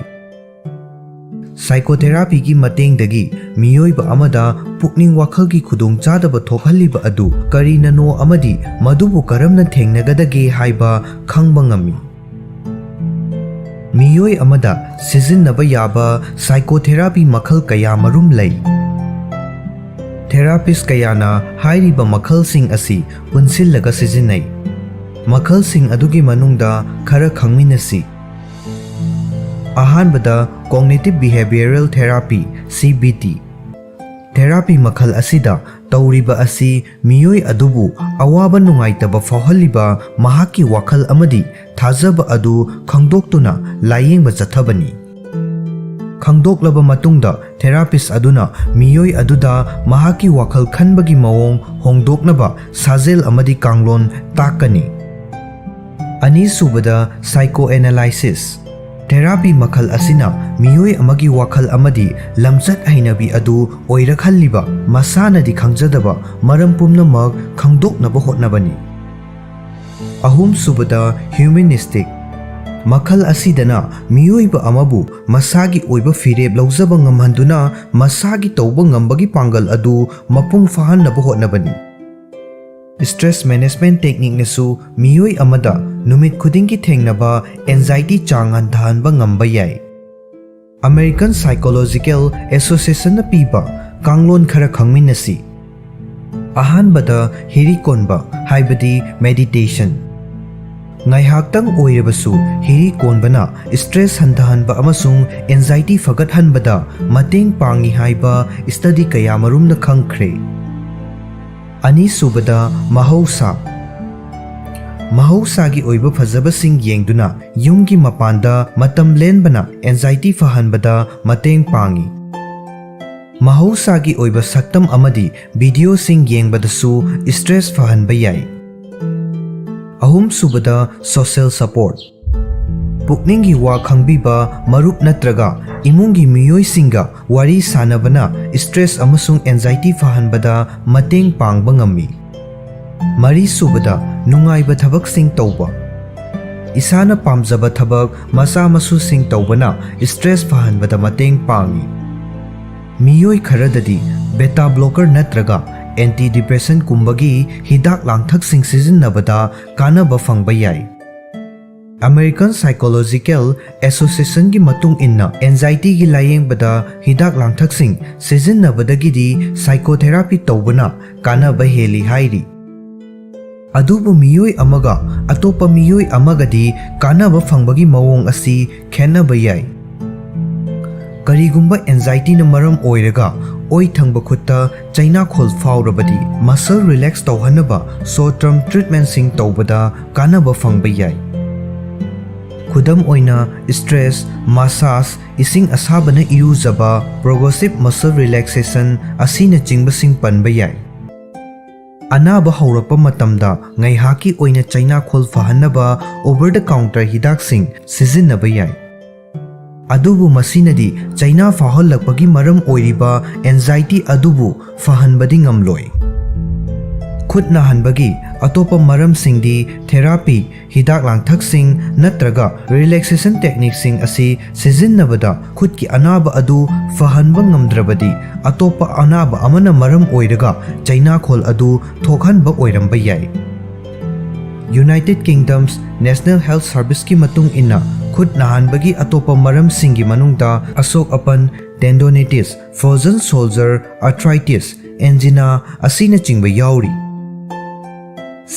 Psychotherapy ꯒꯤ ꯃꯇꯦꯡꯗꯒꯤ ꯃꯤꯑꯣꯏꯕ ꯑꯃꯗ ꯄꯨꯛꯅꯤꯡ ꯋꯥꯈꯜꯒꯤ ꯈꯨꯗꯣꯡꯆꯥꯗꯕ ꯊꯣꯛꯍꯜꯂꯤꯕ ꯑꯗꯨ ꯀꯔꯤꯅꯅꯣ ꯑꯃꯗꯤ ꯃꯗꯨꯕꯨ ꯀꯔꯝꯅ ꯊꯦꯡꯅꯒꯗꯒꯦ ꯍꯥꯏꯕ ꯈꯪꯕ ꯉꯝꯃꯤ꯫ ꯃꯤꯑꯣꯏ ꯑꯃꯗ ꯁꯤꯖꯤꯟꯅꯕ ꯌꯥꯕ psychotherapy ꯃꯈꯜ ꯀꯌꯥ ꯃꯔꯨꯝ ꯂꯩ꯫ Therapist ꯀꯌꯥꯅ ꯍꯥꯏꯔꯤꯕ ꯃꯈꯜꯁꯤꯡ ꯑꯁꯤ ꯄꯨꯟꯁꯤꯜꯂꯒ ꯁꯤꯖꯤꯟꯅꯩ꯫ ꯃꯈꯜꯁꯤꯡ ꯑꯗꯨꯒꯤ ꯃꯅꯨꯡꯗ ꯈꯔ ꯈꯪꯃꯤꯟꯅꯁꯤ꯫ ꯑꯍꯥꯟꯕꯗ, Cognitive Behavioral Therapy, C B T꯫ Therapy ꯃꯈꯜ ꯑꯁꯤꯗ ꯇꯧꯔꯤꯕ ꯑꯁꯤ ꯃꯤꯑꯣꯏ ꯑꯗꯨꯕꯨ ꯑꯋꯥꯕ ꯅꯨꯡꯉꯥꯏꯇꯕ ꯐꯥꯎꯍꯜꯂꯤꯕ ꯃꯍꯥꯛꯀꯤ ꯋꯥꯈꯜ ꯑꯃꯗꯤ ꯊꯥꯖꯕ ꯑꯗꯨ ꯈꯪꯗꯣꯛꯇꯨꯅ ꯂꯥꯌꯦꯡꯕ ꯆꯠꯊꯕꯅꯤ꯫ ꯈꯪꯗꯣꯛꯂꯕ ꯃꯇꯨꯡꯗ, therapist ꯑꯗꯨꯅ ꯃꯤꯑꯣꯏ ꯑꯗꯨꯗ ꯃꯍꯥꯛꯀꯤ ꯋꯥꯈꯜ ꯈꯟꯕꯒꯤ ꯃꯑꯣꯡ ꯍꯣꯡꯗꯣꯛꯅꯕ ꯁꯥꯖꯦꯜ ꯑꯃꯗꯤ ꯀꯥꯡꯂꯣꯟ ꯇꯥꯛꯀꯅꯤ꯫ ꯑꯅꯤꯁꯨꯕꯗ, psychoanalysis꯫ Therapy ꯃꯈꯜ ꯑꯁꯤꯅ ꯃꯤꯑꯣꯏ ꯑꯃꯒꯤ ꯋꯥꯈꯜ ꯑꯃꯗꯤ ꯂꯝꯆꯠ ꯍꯩꯅꯕꯤ ꯑꯗꯨ ꯑꯣꯏꯔꯛꯍꯜꯂꯤꯕ ꯃꯁꯥꯅꯗꯤ ꯈꯪꯖꯗꯕ ꯃꯔꯝ ꯄꯨꯝꯅꯃꯛ ꯈꯪꯗꯣꯛꯅꯕ ꯍꯣꯠꯅꯕꯅꯤ꯫ ꯑꯍꯨꯝꯁꯨꯕꯗ, humanistic꯫ ꯃꯈꯜ ꯑꯁꯤꯗꯅ ꯃꯤꯑꯣꯏꯕ ꯑꯃꯕꯨ ꯃꯁꯥꯒꯤ ꯑꯣꯏꯕ ꯐꯤꯔꯦꯞ ꯂꯧꯖꯕ ꯉꯝꯍꯟꯗꯨꯅ ꯃꯁꯥꯒꯤ ꯇꯧꯕ ꯉꯝꯕꯒꯤ ꯄꯥꯡꯒꯜ ꯑꯗꯨ ꯃꯄꯨꯡ ꯐꯥꯍꯟꯅꯕ ꯍꯣꯠꯅꯕꯅꯤ꯫ Stress management techniqueꯅꯁꯨ ꯃꯤꯑꯣꯏ ꯑꯃꯗ ꯅꯨꯃꯤꯠ ꯈꯨꯗꯤꯡꯒꯤ ꯊꯦꯡꯅꯕ anxiety ꯆꯥꯡ ꯍꯟꯊꯍꯟꯕ ꯉꯝꯕ ꯌꯥꯏ꯫ American Psychological Associationꯅ ꯄꯤꯕ ꯀꯥꯡꯂꯣꯟ ꯈꯔ ꯈꯪꯃꯤꯟꯅꯁꯤ꯫ ꯑꯍꯥꯟꯕꯗ, ꯍꯤꯔꯤ ꯀꯣꯟꯕ, ꯍꯥꯏꯕꯗꯤ meditation꯫ ꯉꯥꯏꯍꯥꯛꯇꯪ ꯑꯣꯏꯔꯕꯁꯨ ꯍꯤꯔꯤ ꯀꯣꯟꯕꯅ stress ꯍꯟꯊꯍꯟꯕ ꯑꯃꯁꯨꯡ anxiety ꯐꯒꯠꯍꯟꯕꯗ ꯃꯇꯦꯡ ꯄꯥꯡꯏ ꯍꯥꯏꯕ study ꯀꯌꯥꯃꯔꯨꯝꯅ ꯈꯪꯈ꯭ꯔꯦ꯫ ꯑꯅꯤꯁꯨꯕꯗ, ꯃꯍꯧꯁꯥ꯫ ꯃꯍꯧꯁꯥꯒꯤ ꯑꯣꯏꯕ ꯐꯖꯕꯁꯤꯡ ꯌꯦꯡꯗꯨꯅ ꯌꯨꯝꯒꯤ ꯃꯄꯥꯟꯗ ꯃꯇꯝ ꯂꯦꯟꯕꯅ anxiety ꯐꯍꯟꯕꯗ ꯃꯇꯦꯡ ꯄꯥꯡꯏ꯫ ꯃꯍꯧꯁꯥꯒꯤ ꯑꯣꯏꯕ ꯁꯛꯇꯝ ꯑꯃꯗꯤ videoꯁꯤꯡ ꯌꯦꯡꯕꯗꯁꯨ stress ꯐꯍꯟꯕ ꯌꯥꯏ꯫ ꯑꯍꯨꯝꯁꯨꯕꯗ, social support꯫ ꯄꯨꯛꯅꯤꯡꯒꯤ ꯋꯥ ꯈꯪꯕꯤꯕ ꯃꯔꯨꯞ ꯅꯠꯇ꯭ꯔꯒ ꯏꯃꯨꯡꯒꯤ ꯃꯤꯑꯣꯏꯁꯤꯡꯒ ꯋꯥꯔꯤ ꯁꯥꯅꯕꯅ stress ꯑꯃꯁꯨꯡ anxiety ꯐꯍꯟꯕꯗ ꯃꯇꯦꯡ ꯄꯥꯡꯕ ꯉꯝꯃꯤ꯫ ꯃꯔꯤꯁꯨꯕꯗ, ꯅꯨꯡꯉꯥꯏꯕ ꯊꯕꯛꯁꯤꯡ ꯇꯧꯕ꯫ ꯏꯁꯥꯅ ꯄꯥꯝꯖꯕ ꯊꯕꯛ ꯃꯆꯥ ꯃꯁꯨꯁꯤꯡ ꯇꯧꯕꯅ stress ꯐꯍꯟꯕꯗ ꯃꯇꯦꯡ ꯄꯥꯡꯏ꯫ ꯃꯤꯑꯣꯏ ꯈꯔꯗꯗꯤ Beta blocker ꯅꯠꯇ꯭ꯔꯒ antidepressant ꯀꯨꯝꯕꯒꯤ ꯍꯤꯗꯥꯛ ꯂꯥꯡꯊꯛꯁꯤꯡ ꯁꯤꯖꯤꯟꯅꯕꯗ ꯀꯥꯟꯅꯕ ꯐꯪꯕ ꯌꯥꯏ꯫ American Psychological Associationꯒꯤ ꯃꯇꯨꯡ ꯏꯟꯅ, anxietyꯒꯤ ꯂꯥꯌꯦꯡꯕꯗ ꯍꯤꯗꯥꯛ ꯂꯥꯡꯊꯛꯁꯤꯡ ꯁꯤꯖꯤꯟꯅꯕꯗꯒꯤꯗꯤ psychotherapy ꯇꯧꯕꯅ ꯀꯥꯟꯅꯕ ꯍꯦꯜꯂꯤ ꯍꯥꯏꯔꯤ꯫ ꯑꯗꯨꯕꯨ ꯃꯤꯑꯣꯏ ꯑꯃꯒ ꯑꯇꯣꯞꯄ ꯃꯤꯑꯣꯏ ꯑꯃꯒꯗꯤ ꯀꯥꯟꯅꯕ ꯐꯪꯕꯒꯤ ꯃꯑꯣꯡ ꯑꯁꯤ ꯈꯦꯠꯅꯕ ꯌꯥꯏ꯫ ꯀꯔꯤꯒꯨꯝꯕ anxietyꯅ ꯃꯔꯝ ꯑꯣꯏꯔꯒ ꯑꯣꯏ ꯊꯪꯕ ꯈꯨꯠꯇ ꯆꯩꯅꯥꯈꯣꯜ ꯐꯥꯎꯔꯕꯗꯤ, muscle relax ꯇꯧꯍꯟꯅꯕ short term treatmentꯁꯤꯡ ꯇꯧꯕꯗ ꯀꯥꯟꯅꯕ ꯐꯪꯕ ꯌꯥꯏ꯫ ꯈꯨꯗꯝ ꯑꯣꯏꯅ, stress, massage, ꯏꯁꯤꯡ ꯑꯁꯥꯕꯅ ꯏꯔꯨꯖꯕ, progressive muscle relaxation ꯑꯁꯤꯅꯆꯤꯡꯕꯁꯤꯡ ꯄꯟꯕ ꯌꯥꯏ꯫ ꯑꯅꯥꯕ ꯍꯧꯔꯛꯄ ꯃꯇꯝꯗ ꯉꯥꯏꯍꯥꯛꯀꯤ ꯑꯣꯏꯅ ꯆꯩꯅꯥꯈꯣꯜ ꯐꯍꯟꯅꯕ over the counter ꯍꯤꯗꯥꯛꯁꯤꯡ ꯁꯤꯖꯤꯟꯅꯕ ꯌꯥꯏ꯫ ꯑꯗꯨꯕꯨ ꯃꯁꯤꯅꯗꯤ ꯆꯩꯅꯥ ꯐꯥꯎꯍꯜꯂꯛꯄꯒꯤ ꯃꯔꯝ ꯑꯣꯏꯔꯤꯕ anxiety ꯑꯗꯨꯕꯨ ꯐꯍꯟꯕꯗꯤ ꯉꯝꯂꯣꯏ꯫ ꯈꯨꯠ ꯅꯥꯍꯟꯕꯒꯤ ꯑꯇꯣꯞꯄ ꯃꯔꯝꯁꯤꯡꯗꯤ therapy, ꯍꯤꯗꯥꯛ ꯂꯥꯡꯊꯛꯁꯤꯡ ꯅꯠꯇ꯭ꯔꯒ relaxation techniqueꯁꯤꯡ ꯑꯁꯤ ꯁꯤꯖꯤꯟꯅꯕꯗ ꯈꯨꯠꯀꯤ ꯑꯅꯥꯕ ꯑꯗꯨ ꯐꯍꯟꯕ ꯉꯝꯗ꯭ꯔꯕꯗꯤ, ꯑꯇꯣꯞꯄ ꯑꯅꯥꯕ ꯑꯃꯅ ꯃꯔꯝ ꯑꯣꯏꯔꯒ ꯆꯩꯅꯥꯈꯣꯜ ꯑꯗꯨ ꯊꯣꯛꯍꯟꯕ ꯑꯣꯏꯔꯝꯕ ꯌꯥꯏ꯫ United Kingdom's National Health Serviceꯀꯤ ꯃꯇꯨꯡ ꯏꯟꯅ, ꯈꯨꯠ ꯅꯥꯍꯟꯕꯒꯤ ꯑꯇꯣꯞꯄ ꯃꯔꯝꯁꯤꯡꯒꯤ ꯃꯅꯨꯡꯗ ꯑꯁꯣꯛ ꯑꯄꯟ, tendonitis, frozen shoulder, arthritis, angina ꯑꯁꯤꯅꯆꯤꯡꯕ ꯌꯥꯎꯔꯤ꯫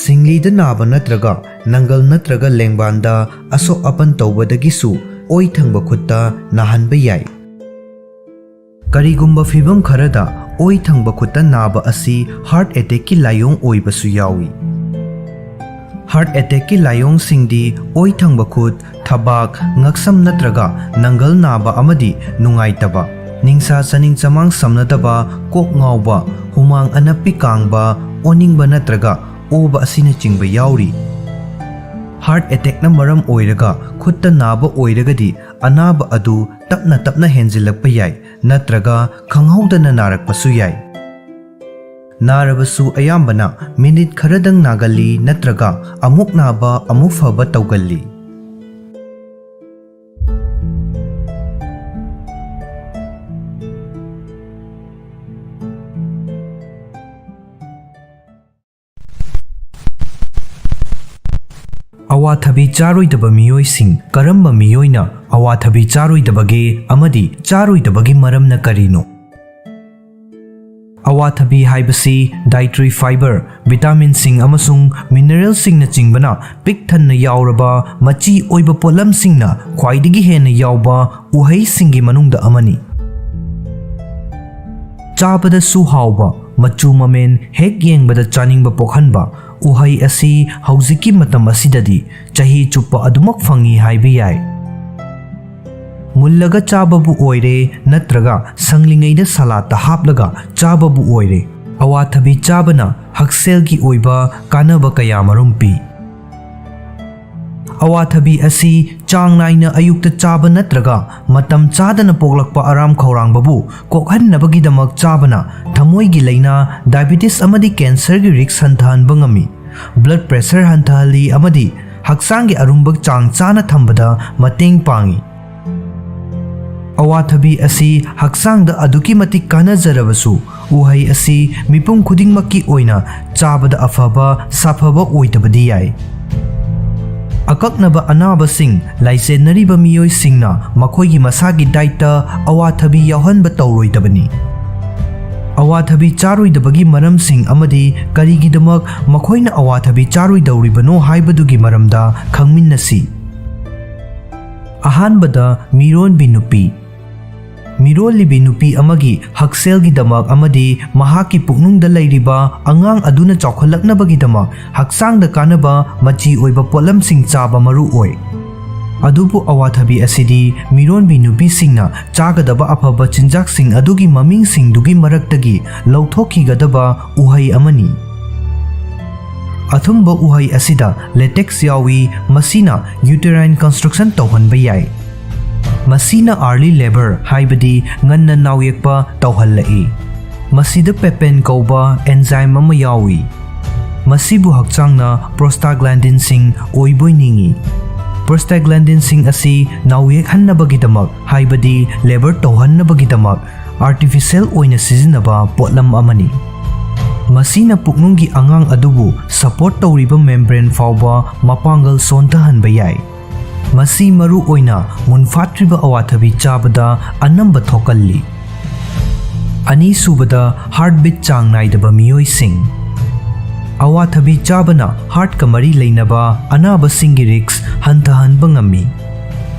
ꯁꯤꯡꯂꯤꯗ ꯅꯥꯕ ꯅꯠꯇ꯭ꯔꯒ ꯅꯪꯒꯜ ꯅꯠꯇ꯭ꯔꯒ ꯂꯦꯡꯕꯥꯟꯗ ꯑꯁꯣꯛ ꯑꯄꯟ ꯇꯧꯕꯗꯒꯤꯁꯨ ꯑꯣꯏ ꯊꯪꯕ ꯈꯨꯠꯇ ꯅꯥꯍꯟꯕ ꯌꯥꯏ꯫ ꯀꯔꯤꯒꯨꯝꯕ ꯐꯤꯚꯝ ꯈꯔꯗ ꯑꯣꯏ ꯊꯪꯕ ꯈꯨꯠꯇ ꯅꯥꯕ ꯑꯁꯤ heart attackꯀꯤ ꯂꯥꯏꯑꯣꯡ ꯑꯣꯏꯕꯁꯨ ꯌꯥꯎꯏ꯫ Heart attackꯀꯤ ꯂꯥꯏꯑꯣꯡꯁꯤꯡꯗꯤ ꯑꯣꯏ ꯊꯪꯕ ꯈꯨꯠ, ꯊꯕꯥꯛ, ꯉꯛꯁꯝ ꯅꯠꯇ꯭ꯔꯒ ꯅꯪꯒꯜ ꯅꯥꯕ ꯑꯃꯗꯤ ꯅꯨꯡꯉꯥꯏꯇꯕ, ꯅꯤꯡꯁꯥ ꯆꯥꯅꯤꯡ ꯆꯃꯥꯡ ꯁꯝꯅꯗꯕ, ꯀꯣꯛ ꯉꯥꯎꯕ, ꯍꯨꯃꯥꯡ ꯑꯅꯞꯄꯤ ꯀꯥꯡꯕ, ꯑꯣꯅꯤꯡꯕ ꯅꯠꯇ꯭ꯔꯒ ꯑꯣꯕ ꯑꯁꯤꯅꯆꯤꯡꯕ ꯌꯥꯎꯔꯤ꯫ Heart attackꯅ ꯃꯔꯝ ꯑꯣꯏꯔꯒ ꯈꯨꯠꯇ ꯅꯥꯕ ꯑꯣꯏꯔꯒꯗꯤ, ꯑꯅꯥꯕ ꯑꯗꯨ ꯇꯞꯅ ꯇꯞꯅ ꯍꯦꯟꯖꯤꯜꯂꯛꯄ ꯌꯥꯏ ꯅꯠꯇ꯭ꯔꯒ ꯈꯪꯍꯧꯗꯅ ꯅꯥꯔꯛꯄꯁꯨ ꯌꯥꯏ꯫ ꯅꯥꯔꯕꯁꯨ ꯑꯌꯥꯝꯕꯅ ꯃꯤꯅꯤꯠ ꯈꯔꯗꯪ ꯅꯥꯒꯜꯂꯤ ꯅꯠꯇ꯭ꯔꯒ ꯑꯃꯨꯛ ꯅꯥꯕ ꯑꯃꯨꯛ ꯐꯕ ꯇꯧꯒꯜꯂꯤ꯫ ꯑꯋꯥꯊꯕꯤ ꯆꯥꯔꯣꯏꯗꯕ ꯃꯤꯑꯣꯏꯁꯤꯡ꯫ ꯀꯔꯝꯕ ꯃꯤꯑꯣꯏꯅ ꯑꯋꯥꯊꯕꯤ ꯆꯥꯔꯣꯏꯗꯕꯒꯦ ꯑꯃꯗꯤ ꯆꯥꯔꯣꯏꯗꯕꯒꯤ ꯃꯔꯝꯅ ꯀꯔꯤꯅꯣ? ꯑꯋꯥꯊꯕꯤ ꯍꯥꯏꯕꯁꯤ dietary fiber, vitaminꯁꯤꯡ ꯑꯃꯁꯨꯡ mineralꯁꯤꯡꯅꯆꯤꯡꯕꯅ ꯄꯤꯛ ꯊꯟꯅ ꯌꯥꯎꯔꯕ ꯃꯆꯤ ꯑꯣꯏꯕ ꯄꯣꯠꯂꯝꯁꯤꯡꯅ ꯈ꯭ꯋꯥꯏꯗꯒꯤ ꯍꯦꯟꯅ ꯌꯥꯎꯕ ꯎꯍꯩꯁꯤꯡꯒꯤ ꯃꯅꯨꯡꯗ ꯑꯃꯅꯤ꯫ ꯆꯥꯕꯗꯁꯨ ꯍꯥꯎꯕ, ꯃꯆꯨ ꯃꯃꯦꯟ ꯍꯦꯛ ꯌꯦꯡꯕꯗ ꯆꯥꯅꯤꯡꯕ ꯄꯣꯛꯍꯟꯕ ꯎꯍꯩ ꯑꯁꯤ ꯍꯧꯖꯤꯛꯀꯤ ꯃꯇꯝ ꯑꯁꯤꯗꯗꯤ ꯆꯍꯤ ꯆꯨꯞꯄ ꯑꯗꯨꯃꯛ ꯐꯪꯏ ꯍꯥꯏꯕ ꯌꯥꯏ꯫ ꯃꯨꯜꯂꯒ ꯆꯥꯕꯕꯨ ꯑꯣꯏꯔꯦ ꯅꯠꯇ꯭ꯔꯒ ꯁꯪꯂꯤꯉꯩꯗ ꯁꯂꯥꯠꯇ ꯍꯥꯞꯂꯒ ꯆꯥꯕꯕꯨ ꯑꯣꯏꯔꯦ, ꯑꯋꯥꯊꯕꯤ ꯆꯥꯕꯅ ꯍꯛꯁꯦꯜꯒꯤ ꯑꯣꯏꯕ ꯀꯥꯟꯅꯕ ꯀꯌꯥꯃꯔꯨꯝ ꯄꯤ꯫ ꯑꯋꯥꯊꯕꯤ ꯑꯁꯤ ꯆꯥꯡ ꯅꯥꯏꯅ ꯑꯌꯨꯛꯇ ꯆꯥꯕ ꯅꯠꯇ꯭ꯔꯒ ꯃꯇꯝ ꯆꯥꯗꯅ ꯄꯣꯛꯂꯛꯄ ꯑꯔꯥꯝ ꯈꯧꯔꯥꯡꯕꯕꯨ ꯀꯣꯛꯍꯟꯅꯕꯒꯤꯗꯃꯛ ꯆꯥꯕꯅ ꯊꯃꯣꯏꯒꯤ ꯂꯥꯏꯅꯥ, diabetes ꯑꯃꯗꯤ cancerꯒꯤ risk ꯍꯟꯊꯍꯟꯕ ꯉꯝꯃꯤ, blood pressure ꯍꯟꯊꯍꯜꯂꯤ ꯑꯃꯗꯤ ꯍꯛꯆꯥꯡꯒꯤ ꯑꯔꯨꯝꯕ ꯆꯥꯡ ꯆꯥꯅ ꯊꯝꯕꯗ ꯃꯇꯦꯡ ꯄꯥꯡꯏ꯫ ꯑꯋꯥꯊꯕꯤ ꯑꯁꯤ ꯍꯛꯆꯥꯡꯗ ꯑꯗꯨꯛꯀꯤ ꯃꯇꯤꯛ ꯀꯥꯟꯅꯖꯔꯕꯁꯨ, ꯎꯍꯩ ꯑꯁꯤ ꯃꯤꯄꯨꯝ ꯈꯨꯗꯤꯡꯃꯛꯀꯤ ꯑꯣꯏꯅ ꯆꯥꯕꯗ ꯑꯐꯕ ꯁꯥꯐꯕ ꯑꯣꯏꯗꯕꯗꯤ ꯌꯥꯏ꯫ ꯑꯀꯛꯅꯕ ꯑꯅꯥꯕꯁꯤꯡ ꯂꯥꯏꯆꯦꯟꯅꯔꯤꯕ ꯃꯤꯑꯣꯏꯁꯤꯡꯅ ꯃꯈꯣꯏꯒꯤ ꯃꯁꯥꯒꯤ dietꯇ ꯑꯋꯥꯊꯕꯤ ꯌꯥꯎꯍꯟꯕ ꯇꯧꯔꯣꯏꯗꯕꯅꯤ꯫ ꯑꯋꯥꯊꯕꯤ ꯆꯥꯔꯣꯏꯗꯕꯒꯤ ꯃꯔꯝꯁꯤꯡ ꯑꯃꯗꯤ ꯀꯔꯤꯒꯤꯗꯃꯛ ꯃꯈꯣꯏꯅ ꯑꯋꯥꯊꯕꯤ ꯆꯥꯔꯣꯏꯗꯧꯔꯤꯕꯅꯣ ꯍꯥꯏꯕꯗꯨꯒꯤ ꯃꯔꯝꯗ ꯈꯪꯃꯤꯟꯅꯁꯤ꯫ ꯑꯍꯥꯟꯕꯗ, ꯃꯤꯔꯣꯟꯕꯤ ꯅꯨꯄꯤ꯫ ꯃꯤꯔꯣꯜꯂꯤꯕꯤ ꯅꯨꯄꯤ ꯑꯃꯒꯤ ꯍꯛꯁꯦꯜꯒꯤꯗꯃꯛ ꯑꯃꯗꯤ ꯃꯍꯥꯛꯀꯤ ꯄꯨꯛꯅꯨꯡꯗ ꯂꯩꯔꯤꯕ ꯑꯉꯥꯡ ꯑꯗꯨꯅ ꯆꯥꯎꯈꯠꯂꯛꯅꯕꯒꯤꯗꯃꯛ ꯍꯛꯆꯥꯡꯗ ꯀꯥꯟꯅꯕ ꯃꯆꯤ ꯑꯣꯏꯕ ꯄꯣꯠꯂꯝꯁꯤꯡ ꯆꯥꯕ ꯃꯔꯨ ꯑꯣꯏ꯫ ꯑꯗꯨꯕꯨ ꯑꯋꯥꯊꯕꯤ ꯑꯁꯤꯗꯤ ꯃꯤꯔꯣꯟꯕꯤ ꯅꯨꯄꯤꯁꯤꯡꯅ ꯆꯥꯒꯗꯕ ꯑꯐꯕ ꯆꯤꯟꯖꯥꯛꯁꯤꯡ ꯑꯗꯨꯒꯤ ꯃꯃꯤꯡꯁꯤꯡꯗꯨꯒꯤ ꯃꯔꯛꯇꯒꯤ ꯂꯧꯊꯣꯛꯈꯤꯒꯗꯕ ꯎꯍꯩ ꯑꯃꯅꯤ꯫ ꯑꯊꯨꯝꯕ ꯎꯍꯩ ꯑꯁꯤꯗ latex ꯌꯥꯎꯏ, ꯃꯁꯤꯅ uterine construction ꯇꯧꯍꯟꯕ ꯌꯥꯏ꯫ ꯃꯁꯤꯅ early labour, ꯍꯥꯏꯕꯗꯤ ꯉꯟꯅ ꯅꯥꯎꯌꯦꯛꯄ ꯇꯧꯍꯜꯂꯛꯏ꯫ ꯃꯁꯤꯗ papain ꯀꯧꯕ enzyme ꯑꯃ ꯌꯥꯎꯏ꯫ ꯃꯁꯤꯕꯨ ꯍꯛꯆꯥꯡꯅ prostaglandinꯁꯤꯡ ꯑꯣꯏꯕꯣꯏ ꯅꯤꯡꯏ꯫ Prostaglandinꯁꯤꯡ ꯑꯁꯤ ꯅꯥꯎꯌꯦꯛꯍꯟꯅꯕꯒꯤꯗꯃꯛ, ꯍꯥꯏꯕꯗꯤ labour ꯇꯧꯍꯟꯅꯕꯒꯤꯗꯃꯛ, artificial ꯑꯣꯏꯅ ꯁꯤꯖꯤꯟꯅꯕ ꯄꯣꯠꯂꯝ ꯑꯃꯅꯤ꯫ ꯃꯁꯤꯅ ꯄꯨꯛꯅꯨꯡꯒꯤ ꯑꯉꯥꯡ ꯑꯗꯨꯕꯨ ꯁꯄꯣꯔꯠ ꯇꯧꯔꯤꯕ ꯃꯦꯝꯕ꯭ꯔꯦꯟ ꯐꯥꯎꯕ ꯃꯄꯥꯡꯒꯜ ꯁꯣꯟꯊꯍꯟꯕ ꯌꯥꯏ꯫ ꯃꯁꯤ ꯃꯔꯨ ꯑꯣꯏꯅ ꯃꯨꯟꯐꯥꯠꯇ꯭ꯔꯤꯕ ꯑꯋꯥꯊꯕꯤ ꯆꯥꯕꯗ ꯑꯅꯝꯕ ꯊꯣꯛꯀꯜꯂꯤ꯫ ꯑꯅꯤꯁꯨꯕꯗ, ꯍꯥꯔꯠꯕꯤꯠ ꯆꯥꯡ ꯅꯥꯏꯗꯕ ꯃꯤꯑꯣꯏꯁꯤꯡ꯫ ꯑꯋꯥꯊꯕꯤ ꯆꯥꯕꯅ ꯍꯥꯔꯠꯀ ꯃꯔꯤ ꯂꯩꯅꯕ ꯑꯅꯥꯕꯁꯤꯡꯒꯤ ꯔꯤꯛꯁ ꯍꯟꯊꯍꯟꯕ ꯉꯝꯃꯤ꯫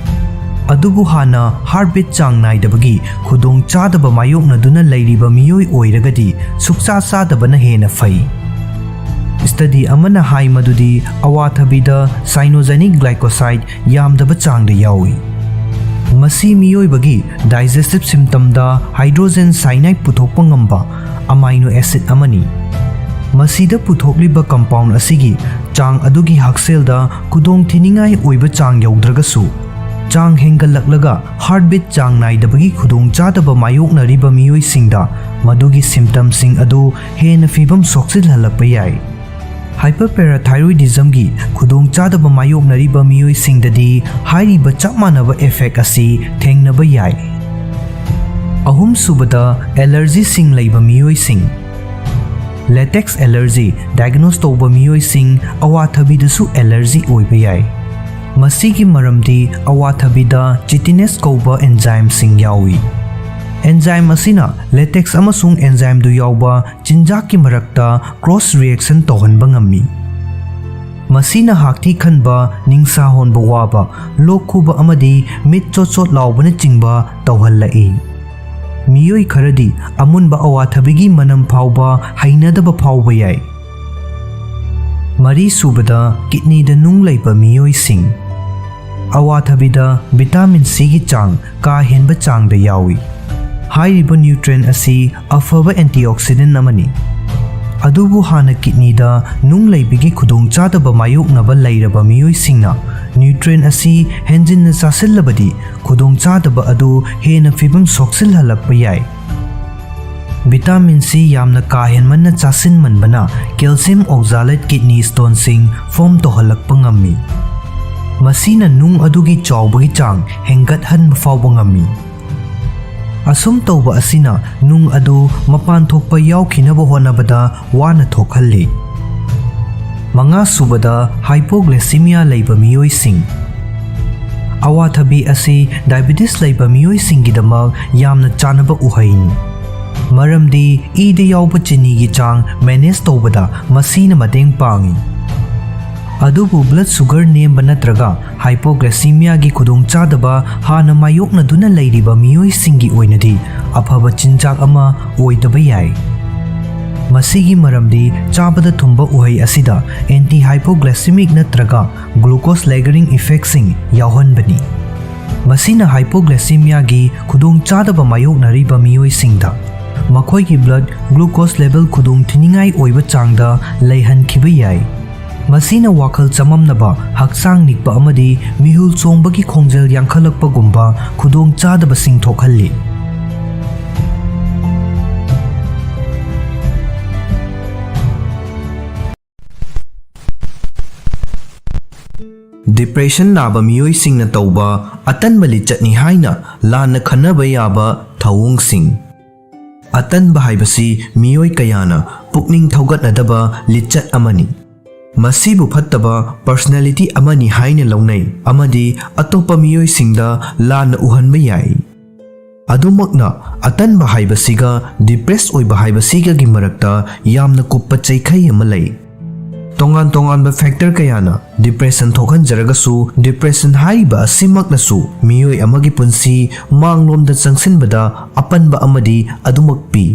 ꯑꯗꯨꯕꯨ ꯍꯥꯟꯅ ꯍꯥꯔꯠꯕꯤꯠ ꯆꯥꯡ ꯅꯥꯏꯗꯕꯒꯤ ꯈꯨꯗꯣꯡꯆꯥꯗꯕ ꯃꯥꯌꯣꯛꯅꯗꯨꯅ ꯂꯩꯔꯤꯕ ꯃꯤꯑꯣꯏ ꯑꯣꯏꯔꯒꯗꯤ ꯁꯨꯛꯆꯥ ꯆꯥꯗꯕꯅ ꯍꯦꯟꯅ ꯐꯩ꯫ ꯁ꯭ꯇꯗꯤ ꯑꯃꯅ ꯍꯥꯏ ꯃꯗꯨꯗꯤ ꯑꯋꯥꯊꯕꯤꯗ cyanogenic glycoside ꯌꯥꯝꯗꯕ ꯆꯥꯡꯗ ꯌꯥꯎꯏ꯫ ꯃꯁꯤ ꯃꯤꯑꯣꯏꯕꯒꯤ digestive systemꯗ hydrogen cyanide ꯄꯨꯊꯣꯛꯄ ꯉꯝꯕ amino acid ꯑꯃꯅꯤ꯫ ꯃꯁꯤꯗ ꯄꯨꯊꯣꯛꯂꯤꯕ compound ꯑꯁꯤꯒꯤ ꯆꯥꯡ ꯑꯗꯨꯒꯤ ꯍꯛꯁꯦꯜꯗ ꯈꯨꯗꯣꯡꯊꯤꯅꯤꯡꯉꯥꯏ ꯑꯣꯏꯕ ꯆꯥꯡ ꯌꯧꯗ꯭ꯔꯒꯁꯨ, ꯆꯥꯡ ꯍꯦꯟꯒꯠꯂꯛꯂꯒ ꯍꯥꯔꯠꯕꯤꯠ ꯆꯥꯡ ꯅꯥꯏꯗꯕꯒꯤ ꯈꯨꯗꯣꯡꯆꯥꯗꯕ ꯃꯥꯌꯣꯛꯅꯔꯤꯕ ꯃꯤꯑꯣꯏꯁꯤꯡꯗ ꯃꯗꯨꯒꯤ symptomꯁꯤꯡ ꯑꯗꯨ ꯍꯦꯟꯅ ꯐꯤꯕꯝ ꯁꯣꯛꯆꯤꯜꯍꯜꯂꯛꯄ ꯌꯥꯏ꯫ Hyperparathyroidismꯒꯤ ꯈꯨꯗꯣꯡꯆꯥꯗꯕ ꯃꯥꯌꯣꯛꯅꯔꯤꯕ ꯃꯤꯑꯣꯏꯁꯤꯡꯗꯗꯤ ꯍꯥꯏꯔꯤꯕ ꯆꯞ ꯃꯥꯟꯅꯕ effect ꯑꯁꯤ ꯊꯦꯡꯅꯕ ꯌꯥꯏ꯫ ꯑꯍꯨꯝꯁꯨꯕꯗ, allergyꯁꯤꯡ ꯂꯩꯕ ꯃꯤꯑꯣꯏꯁꯤꯡ꯫ Latex allergy diagnose ꯇꯧꯕ ꯃꯤꯑꯣꯏꯁꯤꯡ ꯑꯋꯥꯊꯕꯤꯗꯁꯨ allergy ꯑꯣꯏꯕ ꯌꯥꯏ꯫ ꯃꯁꯤꯒꯤ ꯃꯔꯝꯗꯤ ꯑꯋꯥꯊꯕꯤꯗ chitinase ꯀꯧꯕ enzymeꯁꯤꯡ ꯌꯥꯎꯏ꯫ Enzyme ꯑꯁꯤꯅ latex ꯑꯃꯁꯨꯡ enzymeꯗꯨ ꯌꯥꯎꯕ ꯆꯤꯟꯖꯥꯛꯀꯤ ꯃꯔꯛꯇ cross reaction ꯇꯧꯍꯟꯕ ꯉꯝꯃꯤ꯫ ꯃꯁꯤꯅ ꯍꯥꯛꯊꯤ ꯈꯟꯕ, ꯅꯤꯡꯁꯥ ꯍꯣꯟꯕ ꯋꯥꯕ, ꯂꯣꯛ ꯈꯨꯕ ꯑꯃꯗꯤ ꯃꯤꯠ ꯆꯣꯠ ꯆꯣꯠ ꯂꯥꯎꯕꯅꯆꯤꯡꯕ ꯇꯧꯍꯜꯂꯛꯏ꯫ ꯃꯤꯑꯣꯏ ꯈꯔꯗꯤ ꯑꯃꯨꯟꯕ ꯑꯋꯥꯊꯕꯤꯒꯤ ꯃꯅꯝ ꯐꯥꯎꯕ ꯍꯩꯅꯗꯕ ꯐꯥꯎꯕ ꯌꯥꯏ꯫ ꯃꯔꯤꯁꯨꯕꯗ, kidneyꯗ ꯅꯨꯡ ꯂꯩꯕ ꯃꯤꯑꯣꯏꯁꯤꯡ꯫ ꯑꯋꯥꯊꯕꯤꯗ vitamin Cꯒꯤ ꯆꯥꯡ ꯀꯥ ꯍꯦꯟꯕ ꯆꯥꯡꯗ ꯌꯥꯎꯏ꯫ ꯍꯥꯏꯔꯤꯕ nutrient ꯑꯁꯤ ꯑꯐꯕ antioxidant ꯑꯃꯅꯤ꯫ ꯑꯗꯨꯕꯨ ꯍꯥꯟꯅ kidneyꯗ ꯅꯨꯡ ꯂꯩꯕꯒꯤ ꯈꯨꯗꯣꯡꯆꯥꯗꯕ ꯃꯥꯌꯣꯛꯅꯕ ꯂꯩꯔꯕ ꯃꯤꯑꯣꯏꯁꯤꯡꯅ nutrient ꯑꯁꯤ ꯍꯦꯟꯖꯤꯟꯅ ꯆꯥꯁꯤꯜꯂꯕꯗꯤ ꯈꯨꯗꯣꯡꯆꯥꯗꯕ ꯑꯗꯨ ꯍꯦꯟꯅ ꯐꯤꯕꯝ ꯁꯣꯛꯆꯤꯜꯍꯜꯂꯛꯄ ꯌꯥꯏ꯫ Vitamin C ꯌꯥꯝꯅ ꯀꯥ ꯍꯦꯟꯃꯟꯅ ꯆꯥꯁꯤꯟꯃꯟꯕꯅ calcium oxalate kidney stoneꯁꯤꯡ form ꯇꯧꯍꯜꯂꯛꯄ ꯉꯝꯃꯤ꯫ ꯃꯁꯤꯅ ꯅꯨꯡ ꯑꯗꯨꯒꯤ ꯆꯥꯎꯕꯒꯤ ꯆꯥꯡ ꯍꯦꯟꯒꯠꯍꯟꯕ ꯐꯥꯎꯕ ꯉꯝꯃꯤ꯫ ꯑꯁꯨꯝ ꯇꯧꯕ ꯑꯁꯤꯅ ꯅꯨꯡ ꯑꯗꯨ ꯃꯄꯥꯟ ꯊꯣꯛꯄ ꯌꯥꯎꯈꯤꯅꯕ ꯍꯣꯠꯅꯕꯗ ꯋꯥꯅ ꯊꯣꯛꯍꯜꯂꯤ꯫ ꯃꯉꯥꯁꯨꯕꯗ, hypoglycemia ꯂꯩꯕ ꯃꯤꯑꯣꯏꯁꯤꯡ꯫ ꯑꯋꯥꯊꯕꯤ ꯑꯁꯤ diabetes ꯂꯩꯕ ꯃꯤꯑꯣꯏꯁꯤꯡꯒꯤꯗꯃꯛ ꯌꯥꯝꯅ ꯆꯥꯅꯕ ꯎꯍꯩꯅꯤ, ꯃꯔꯝꯗꯤ ꯏꯗ ꯌꯥꯎꯕ ꯆꯤꯅꯤꯒꯤ ꯆꯥꯡ manage ꯇꯧꯕꯗ ꯃꯁꯤꯅ ꯃꯇꯦꯡ ꯄꯥꯡꯏ꯫ ꯑꯗꯨꯕꯨ blood sugar ꯅꯦꯝꯕ ꯅꯠꯇ꯭ꯔꯒ hypoglycemia ꯒꯤ ꯈꯨꯗꯣꯡꯆꯥꯗꯕ ꯍꯥꯟꯅ ꯃꯥꯌꯣꯛꯅꯗꯨꯅ ꯂꯩꯔꯤꯕ ꯃꯤꯑꯣꯏꯁꯤꯡꯒꯤ ꯑꯣꯏꯅꯗꯤ ꯑꯐꯕ ꯆꯤꯟꯖꯥꯛ ꯑꯃ ꯑꯣꯏꯗꯕ ꯌꯥꯏ꯫ ꯃꯁꯤꯒꯤ ꯃꯔꯝꯗꯤ ꯆꯥꯕꯗ ꯊꯨꯝꯕ ꯎꯍꯩ ꯑꯁꯤꯗ anti hypoglycemic ꯅꯠꯇ꯭ꯔꯒ glucose lowering effect ꯁꯤꯡ ꯌꯥꯎꯍꯟꯕꯅꯤ꯫ ꯃꯁꯤꯅ hypoglycemia ꯒꯤ ꯈꯨꯗꯣꯡꯆꯥꯗꯕ ꯃꯥꯌꯣꯛꯅꯔꯤꯕ ꯃꯤꯑꯣꯏꯁꯤꯡꯗ ꯃꯈꯣꯏꯒꯤ blood glucose level ꯈꯨꯗꯣꯡꯊꯤꯅꯤꯡꯉꯥꯏ ꯑꯣꯏꯕ ꯆꯥꯡꯗ ꯂꯩꯍꯟꯈꯤꯕ ꯌꯥꯏ꯫ ꯃꯁꯤꯅ ꯋꯥꯈꯜ ꯆꯃꯝꯅꯕ, ꯍꯛꯆꯥꯡ ꯅꯤꯛꯄ ꯑꯃꯗꯤ ꯃꯤꯍꯨꯜ ꯆꯣꯡꯕꯒꯤ ꯈꯣꯡꯖꯦꯜ ꯌꯥꯡꯈꯠꯂꯛꯄꯒꯨꯝꯕ ꯈꯨꯗꯣꯡꯆꯥꯗꯕꯁꯤꯡ ꯊꯣꯛꯍꯜꯂꯤ꯫ Depression ꯅꯥꯕ ꯃꯤꯑꯣꯏꯁꯤꯡꯅ ꯇꯧꯕ ꯑꯇꯟꯕ ꯂꯤꯆꯠꯅꯤ ꯍꯥꯏꯅ ꯂꯥꯟꯅ ꯈꯟꯅꯕ ꯌꯥꯕ ꯊꯧꯑꯣꯡꯁꯤꯡ꯫ ꯑꯇꯟꯕ ꯍꯥꯏꯕꯁꯤ ꯃꯤꯑꯣꯏ ꯀꯌꯥꯅ ꯄꯨꯛꯅꯤꯡ ꯊꯧꯒꯠꯅꯗꯕ ꯂꯤꯆꯠ ꯑꯃꯅꯤ꯫ ꯃꯁꯤꯕꯨ ꯐꯠꯇꯕ personality ꯑꯃꯅꯤ ꯍꯥꯏꯅ ꯂꯧꯅꯩ ꯑꯃꯗꯤ ꯑꯇꯣꯞꯄ ꯃꯤꯑꯣꯏꯁꯤꯡꯗ ꯂꯥꯟꯅ ꯎꯍꯟꯕ ꯌꯥꯏ꯫ ꯑꯗꯨꯃꯛꯅ, ꯑꯇꯟꯕ ꯍꯥꯏꯕꯁꯤꯒ depress ꯑꯣꯏꯕ ꯍꯥꯏꯕꯁꯤꯒꯒꯤ ꯃꯔꯛꯇ ꯌꯥꯝꯅ ꯀꯨꯞꯄ ꯆꯩꯈꯩ ꯑꯃ ꯂꯩ꯫ ꯇꯣꯉꯥꯟ ꯇꯣꯉꯥꯟꯕ factor ꯀꯌꯥꯅ depression ꯊꯣꯛꯍꯟꯖꯔꯒꯁꯨ, depression ꯍꯥꯏꯔꯤꯕ ꯑꯁꯤꯃꯛꯅꯁꯨ ꯃꯤꯑꯣꯏ ꯑꯃꯒꯤ ꯄꯨꯟꯁꯤ ꯃꯥꯡꯂꯣꯝꯗ ꯆꯪꯁꯤꯟꯕꯗ ꯑꯄꯟꯕ ꯑꯃꯗꯤ ꯑꯗꯨꯃꯛ ꯄꯤ꯫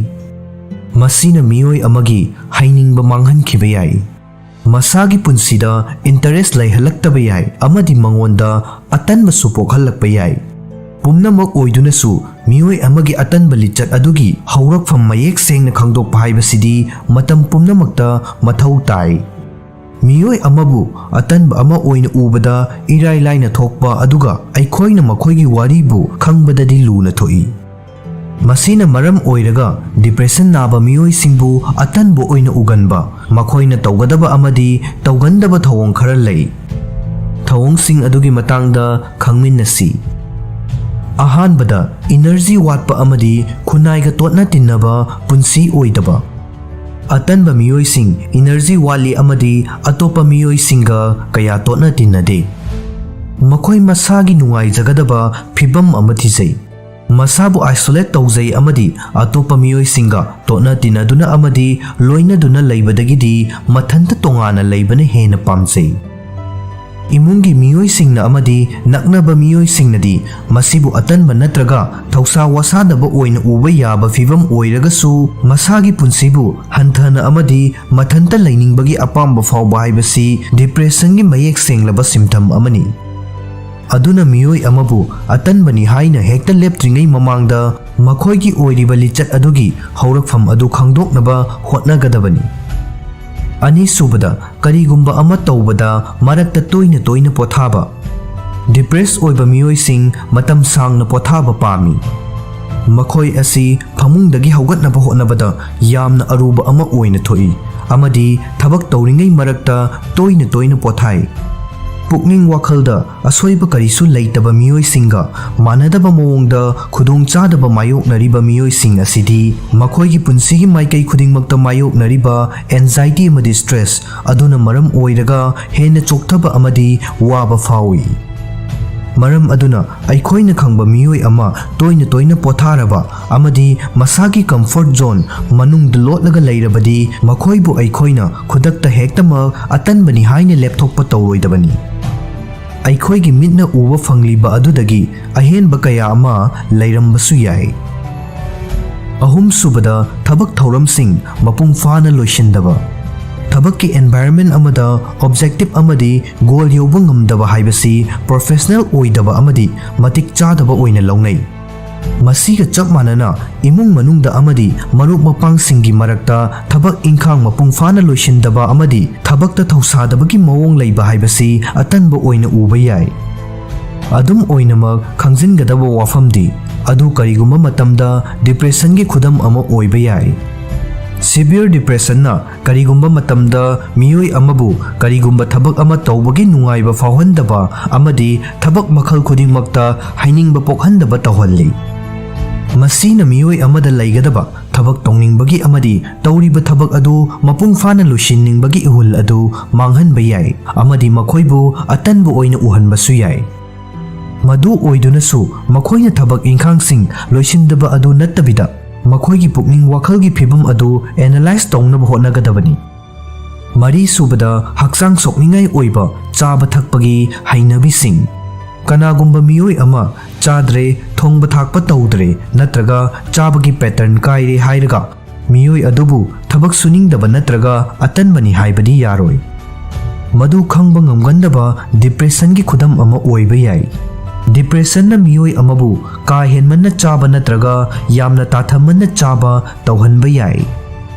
ꯃꯁꯤꯅ ꯃꯤꯑꯣꯏ ꯑꯃꯒꯤ ꯍꯩꯅꯤꯡꯕ ꯃꯥꯡꯍꯟꯈꯤꯕ ꯌꯥꯏ, ꯃꯁꯥꯒꯤ ꯄꯨꯟꯁꯤꯗ interest ꯂꯩꯍꯜꯂꯛꯇꯕ ꯌꯥꯏ ꯑꯃꯗꯤ ꯃꯉꯣꯟꯗ ꯑꯇꯟꯕꯁꯨ ꯄꯣꯛꯍꯜꯂꯛꯄ ꯌꯥꯏ꯫ ꯄꯨꯝꯅꯃꯛ ꯑꯣꯏꯗꯨꯅꯁꯨ, ꯃꯤꯑꯣꯏ ꯑꯃꯒꯤ ꯑꯇꯟꯕ ꯂꯤꯆꯠ ꯑꯗꯨꯒꯤ ꯍꯧꯔꯛꯐꯝ ꯃꯌꯦꯛ ꯁꯦꯡꯅ ꯈꯪꯗꯣꯛꯄ ꯍꯥꯏꯕꯁꯤꯗꯤ ꯃꯇꯝ ꯄꯨꯝꯅꯃꯛꯇ ꯃꯊꯧ ꯇꯥꯏ꯫ ꯃꯤꯑꯣꯏ ꯑꯃꯕꯨ ꯑꯇꯟꯕ ꯑꯃ ꯑꯣꯏꯅ ꯎꯕꯗ ꯏꯔꯥꯏ ꯂꯥꯏꯅ ꯊꯣꯛꯄ ꯑꯗꯨꯒ ꯑꯩꯈꯣꯏꯅ ꯃꯈꯣꯏꯒꯤ ꯋꯥꯔꯤꯕꯨ ꯈꯪꯕꯗꯗꯤ ꯂꯨꯅ ꯊꯣꯛꯏ꯫ ꯃꯁꯤꯅ ꯃꯔꯝ ꯑꯣꯏꯔꯒ depression ꯅꯥꯕ ꯃꯤꯑꯣꯏꯁꯤꯡꯕꯨ ꯑꯇꯟꯕ ꯑꯣꯏꯅ ꯎꯒꯟꯕ, ꯃꯈꯣꯏꯅ ꯇꯧꯒꯗꯕ ꯑꯃꯗꯤ ꯇꯧꯒꯟꯗꯕ ꯊꯧꯑꯣꯡ ꯈꯔ ꯂꯩ꯫ ꯊꯧꯑꯣꯡꯁꯤꯡ ꯑꯗꯨꯒꯤ ꯃꯇꯥꯡꯗ ꯈꯪꯃꯤꯟꯅꯁꯤ꯫ ꯑꯍꯥꯟꯕꯗ, ꯏꯅꯔꯖꯤ ꯋꯥꯠꯄ ꯑꯃꯗꯤ ꯈꯨꯟꯅꯥꯏꯒ ꯇꯣꯠꯅ ꯇꯤꯟꯅꯕ ꯄꯨꯟꯁꯤ ꯑꯣꯏꯗꯕ꯫ ꯑꯇꯟꯕ ꯃꯤꯑꯣꯏꯁꯤꯡ ꯏꯅꯔꯖꯤ ꯋꯥꯠꯂꯤ ꯑꯃꯗꯤ ꯑꯇꯣꯞꯄ ꯃꯤꯑꯣꯏꯁꯤꯡꯒ ꯀꯌꯥ ꯇꯣꯠꯅ ꯇꯤꯟꯅꯗꯦ꯫ ꯃꯈꯣꯏ ꯃꯁꯥꯒꯤ ꯅꯨꯡꯉꯥꯏꯖꯒꯗꯕ ꯐꯤꯚꯝ ꯑꯃ ꯊꯤꯖꯩ꯫ ꯃꯁꯥꯕꯨ ꯑꯥꯏꯁꯣꯂꯦꯠ ꯇꯧꯖꯩ ꯑꯃꯗꯤ ꯑꯇꯣꯞꯄ ꯃꯤꯑꯣꯏꯁꯤꯡꯒ ꯇꯣꯠꯅ ꯇꯤꯟꯅꯗꯨꯅ ꯑꯃꯗꯤ ꯂꯣꯏꯅꯗꯨꯅ ꯂꯩꯕꯗꯒꯤꯗꯤ ꯃꯊꯟꯇ ꯇꯣꯉꯥꯟꯅ ꯂꯩꯕꯅ ꯍꯦꯟꯅ ꯄꯥꯝꯖꯩ꯫ ꯏꯃꯨꯡꯒꯤ ꯃꯤꯑꯣꯏꯁꯤꯡꯅ ꯑꯃꯗꯤ ꯅꯛꯅꯕ ꯃꯤꯑꯣꯏꯁꯤꯡꯅꯗꯤ ꯃꯁꯤꯕꯨ ꯑꯇꯟꯕ ꯅꯠꯇ꯭ꯔꯒ ꯊꯧꯁꯥ ꯋꯥꯁꯥꯗꯕ ꯑꯣꯏꯅ ꯎꯕ ꯌꯥꯕ ꯐꯤꯚꯝ ꯑꯣꯏꯔꯒꯁꯨ, ꯃꯁꯥꯒꯤ ꯄꯨꯟꯁꯤꯕꯨ ꯍꯟꯊꯅ ꯑꯃꯗꯤ ꯃꯊꯟꯇ ꯂꯩꯅꯤꯡꯕꯒꯤ ꯑꯄꯥꯝꯕ ꯐꯥꯎꯕ ꯍꯥꯏꯕꯁꯤ ꯗꯤꯄ꯭ꯔꯦꯁꯟꯒꯤ ꯃꯌꯦꯛ ꯁꯦꯡꯂꯕ ꯁꯤꯝꯇꯝ ꯑꯃꯅꯤ꯫ ꯑꯗꯨꯅ ꯃꯤꯑꯣꯏ ꯑꯃꯕꯨ ꯑꯇꯟꯕꯅꯤ ꯍꯥꯏꯅ ꯍꯦꯛꯇ ꯂꯦꯞꯇ꯭ꯔꯤꯉꯩ ꯃꯃꯥꯡꯗ ꯃꯈꯣꯏꯒꯤ ꯑꯣꯏꯔꯤꯕ ꯂꯤꯆꯠ ꯑꯗꯨꯒꯤ ꯍꯧꯔꯛꯐꯝ ꯑꯗꯨ ꯈꯪꯗꯣꯛꯅꯕ ꯍꯣꯠꯅꯒꯗꯕꯅꯤ꯫ ꯑꯅꯤꯁꯨꯕꯗ, ꯀꯔꯤꯒꯨꯝꯕ ꯑꯃ ꯇꯧꯕꯗ ꯃꯔꯛꯇ ꯇꯣꯏꯅ ꯇꯣꯏꯅ ꯄꯣꯊꯥꯕ꯫ ꯗꯤꯄ꯭ꯔꯦꯁ ꯑꯣꯏꯕ ꯃꯤꯑꯣꯏꯁꯤꯡ ꯃꯇꯝ ꯁꯥꯡꯅ ꯄꯣꯊꯥꯕ ꯄꯥꯝꯃꯤ꯫ ꯃꯈꯣꯏ ꯑꯁꯤ ꯐꯃꯨꯡꯗꯒꯤ ꯍꯧꯒꯠꯅꯕ ꯍꯣꯠꯅꯕꯗ ꯌꯥꯝꯅ ꯑꯔꯨꯕ ꯑꯃ ꯑꯣꯏꯅ ꯊꯣꯛꯏ ꯑꯃꯗꯤ ꯊꯕꯛ ꯇꯧꯔꯤꯉꯩ ꯃꯔꯛꯇ ꯇꯣꯏꯅ ꯇꯣꯏꯅ ꯄꯣꯊꯥꯏ꯫ ꯄꯨꯛꯅꯤꯡ ꯋꯥꯈꯜꯗ ꯑꯁꯣꯏꯕ ꯀꯔꯤꯁꯨ ꯂꯩꯇꯕ ꯃꯤꯑꯣꯏꯁꯤꯡꯒ ꯃꯥꯟꯅꯗꯕ ꯃꯑꯣꯡꯗ ꯈꯨꯗꯣꯡꯆꯥꯗꯕ ꯃꯥꯌꯣꯛꯅꯔꯤꯕ ꯃꯤꯑꯣꯏꯁꯤꯡ ꯑꯁꯤꯗꯤ ꯃꯈꯣꯏꯒꯤ ꯄꯨꯟꯁꯤꯒꯤ ꯃꯥꯏꯀꯩ ꯈꯨꯗꯤꯡꯃꯛꯇ ꯃꯥꯌꯣꯛꯅꯔꯤꯕ ꯑꯦꯟꯖꯥꯏꯇꯤ ꯑꯃꯗꯤ ꯁ꯭ꯇ꯭ꯔꯦꯁ ꯑꯗꯨꯅ ꯃꯔꯝ ꯑꯣꯏꯔꯒ ꯍꯦꯟꯅ ꯆꯣꯛꯊꯕ ꯑꯃꯗꯤ ꯋꯥꯕ ꯐꯥꯎꯏ꯫ ꯃꯔꯝ ꯑꯗꯨꯅ ꯑꯩꯈꯣꯏꯅ ꯈꯪꯕ ꯃꯤꯑꯣꯏ ꯑꯃ ꯇꯣꯏꯅ ꯇꯣꯏꯅ ꯄꯣꯊꯥꯔꯕ ꯑꯃꯗꯤ ꯃꯁꯥꯒꯤ ꯀꯝꯐꯣꯔꯠ ꯖꯣꯟ ꯃꯅꯨꯡꯗ ꯂꯣꯠꯂꯒ ꯂꯩꯔꯕꯗꯤ ꯃꯈꯣꯏꯕꯨ ꯑꯩꯈꯣꯏꯅ ꯈꯨꯗꯛꯇ ꯍꯦꯛꯇꯃꯛ ꯑꯇꯟꯕꯅꯤ ꯍꯥꯏꯅ ꯂꯦꯞꯊꯣꯛꯄ ꯇꯧꯔꯣꯏꯗꯕꯅꯤ꯫ ꯑꯩꯈꯣꯏꯒꯤ ꯃꯤꯠꯅ ꯎꯕ ꯐꯪꯂꯤꯕ ꯑꯗꯨꯗꯒꯤ ꯑꯍꯦꯟꯕ ꯀꯌꯥ ꯑꯃ ꯂꯩꯔꯝꯕꯁꯨ ꯌꯥꯏ꯫ ꯑꯍꯨꯝꯁꯨꯕꯗ, ꯊꯕꯛ ꯊꯧꯔꯝꯁꯤꯡ ꯃꯄꯨꯡ ꯐꯥꯅ ꯂꯣꯏꯁꯤꯟꯗꯕ꯫ ꯊꯕꯛꯀꯤ ꯑꯦꯟꯚꯥꯏꯔꯟꯃꯦꯟ ꯑꯃꯗ ꯑꯣꯕꯖꯦꯛꯇꯤꯚ ꯑꯃꯗꯤ ꯒꯣꯜ ꯌꯧꯕ ꯉꯝꯗꯕ ꯍꯥꯏꯕꯁꯤ ꯄ꯭ꯔꯣꯐꯦꯁꯅꯦꯜ ꯑꯣꯏꯗꯕ ꯑꯃꯗꯤ ꯃꯇꯤꯛ ꯆꯥꯗꯕ ꯑꯣꯏꯅ ꯂꯧꯅꯩ꯫ ꯃꯁꯤꯒ ꯆꯞ ꯃꯥꯟꯅꯅ, ꯏꯃꯨꯡ ꯃꯅꯨꯡꯗ ꯑꯃꯗꯤ ꯃꯔꯨꯞ ꯃꯄꯥꯡꯁꯤꯡꯒꯤ ꯃꯔꯛꯇ ꯊꯕꯛ ꯏꯪꯈꯥꯡ ꯃꯄꯨꯡ ꯐꯥꯅ ꯂꯣꯏꯁꯤꯟꯗꯕ ꯑꯃꯗꯤ ꯊꯕꯛꯇ ꯊꯧꯁꯥꯗꯕꯒꯤ ꯃꯑꯣꯡ ꯂꯩꯕ ꯍꯥꯏꯕꯁꯤ ꯑꯇꯟꯕ ꯑꯣꯏꯅ ꯎꯕ ꯌꯥꯏ꯫ ꯑꯗꯨꯝ ꯑꯣꯏꯅꯃꯛ, ꯈꯪꯖꯤꯟꯒꯗꯕ ꯋꯥꯐꯝꯗꯤ, ꯑꯗꯨ ꯀꯔꯤꯒꯨꯝꯕ ꯃꯇꯝꯗ ꯗꯤꯄ꯭ꯔꯦꯁꯟꯒꯤ ꯈꯨꯗꯝ ꯑꯃ ꯑꯣꯏꯕ ꯌꯥꯏ꯫ Severe depressionꯅ ꯀꯔꯤꯒꯨꯝꯕ ꯃꯇꯝꯗ ꯃꯤꯑꯣꯏ ꯑꯃꯕꯨ ꯀꯔꯤꯒꯨꯝꯕ ꯊꯕꯛ ꯑꯃ ꯇꯧꯕꯒꯤ ꯅꯨꯡꯉꯥꯏꯕ ꯐꯥꯎꯍꯟꯗꯕ ꯑꯃꯗꯤ ꯊꯕꯛ ꯃꯈꯜ ꯈꯨꯗꯤꯡꯃꯛꯇ ꯍꯩꯅꯤꯡꯕ ꯄꯣꯛꯍꯟꯗꯕ ꯇꯧꯍꯜꯂꯤ꯫ ꯃꯁꯤꯅ ꯃꯤꯑꯣꯏ ꯑꯃꯗ ꯂꯩꯒꯗꯕ ꯊꯕꯛ ꯇꯧꯅꯤꯡꯕꯒꯤ ꯑꯃꯗꯤ ꯇꯧꯔꯤꯕ ꯊꯕꯛ ꯑꯗꯨ ꯃꯄꯨꯡ ꯐꯥꯅ ꯂꯣꯏꯁꯤꯟꯅꯤꯡꯕꯒꯤ ꯏꯍꯨꯜ ꯑꯗꯨ ꯃꯥꯡꯍꯟꯕ ꯌꯥꯏ ꯑꯃꯗꯤ ꯃꯈꯣꯏꯕꯨ ꯑꯇꯟꯕ ꯑꯣꯏꯅ ꯎꯍꯟꯕꯁꯨ ꯌꯥꯏ꯫ ꯃꯗꯨ ꯑꯣꯏꯗꯨꯅꯁꯨ, ꯃꯈꯣꯏꯅ ꯊꯕꯛ ꯏꯪꯈꯥꯡꯁꯤꯡ ꯂꯣꯏꯁꯤꯟꯗꯕ ꯑꯗꯨ ꯅꯠꯇꯕꯤꯗ, ꯃꯈꯣꯏꯒꯤ ꯄꯨꯛꯅꯤꯡ ꯋꯥꯈꯜꯒꯤ ꯐꯤꯚꯝ ꯑꯗꯨ analyze ꯇꯧꯅꯕ ꯍꯣꯠꯅꯒꯗꯕꯅꯤ꯫ ꯃꯔꯤꯁꯨꯕꯗ, ꯍꯛꯆꯥꯡ ꯁꯣꯛꯅꯤꯡꯉꯥꯏ ꯑꯣꯏꯕ ꯆꯥꯕ ꯊꯛꯄꯒꯤ ꯍꯩꯅꯕꯤꯁꯤꯡ꯫ ꯀꯅꯥꯒꯨꯝꯕ ꯃꯤꯑꯣꯏ ꯑꯃ ꯆꯥꯗ꯭ꯔꯦ, ꯊꯣꯡꯕ ꯊꯥꯛꯄ ꯇꯧꯗ꯭ꯔꯦ ꯅꯠꯇ꯭ꯔꯒ ꯆꯥꯕꯒꯤ pattern ꯀꯥꯏꯔꯦ ꯍꯥꯏꯔꯒ ꯃꯤꯑꯣꯏ ꯑꯗꯨꯕꯨ ꯊꯕꯛ ꯁꯨꯅꯤꯡꯗꯕ ꯅꯠꯇ꯭ꯔꯒ ꯑꯇꯟꯕꯅꯤ ꯍꯥꯏꯕꯗꯤ ꯌꯥꯔꯣꯏ꯫ ꯃꯗꯨ ꯈꯪꯕ ꯉꯝꯒꯟꯗꯕ depressionꯒꯤ ꯈꯨꯗꯝ ꯑꯃ ꯑꯣꯏꯕ ꯌꯥꯏ꯫ Depressionꯅ ꯃꯤꯑꯣꯏ ꯑꯃꯕꯨ ꯀꯥ ꯍꯦꯟꯃꯟꯅ ꯆꯥꯕ ꯅꯠꯇ꯭ꯔꯒ ꯌꯥꯝꯅ ꯇꯥꯊꯝꯃꯟꯅ ꯆꯥꯕ ꯇꯧꯍꯟꯕ ꯌꯥꯏ꯫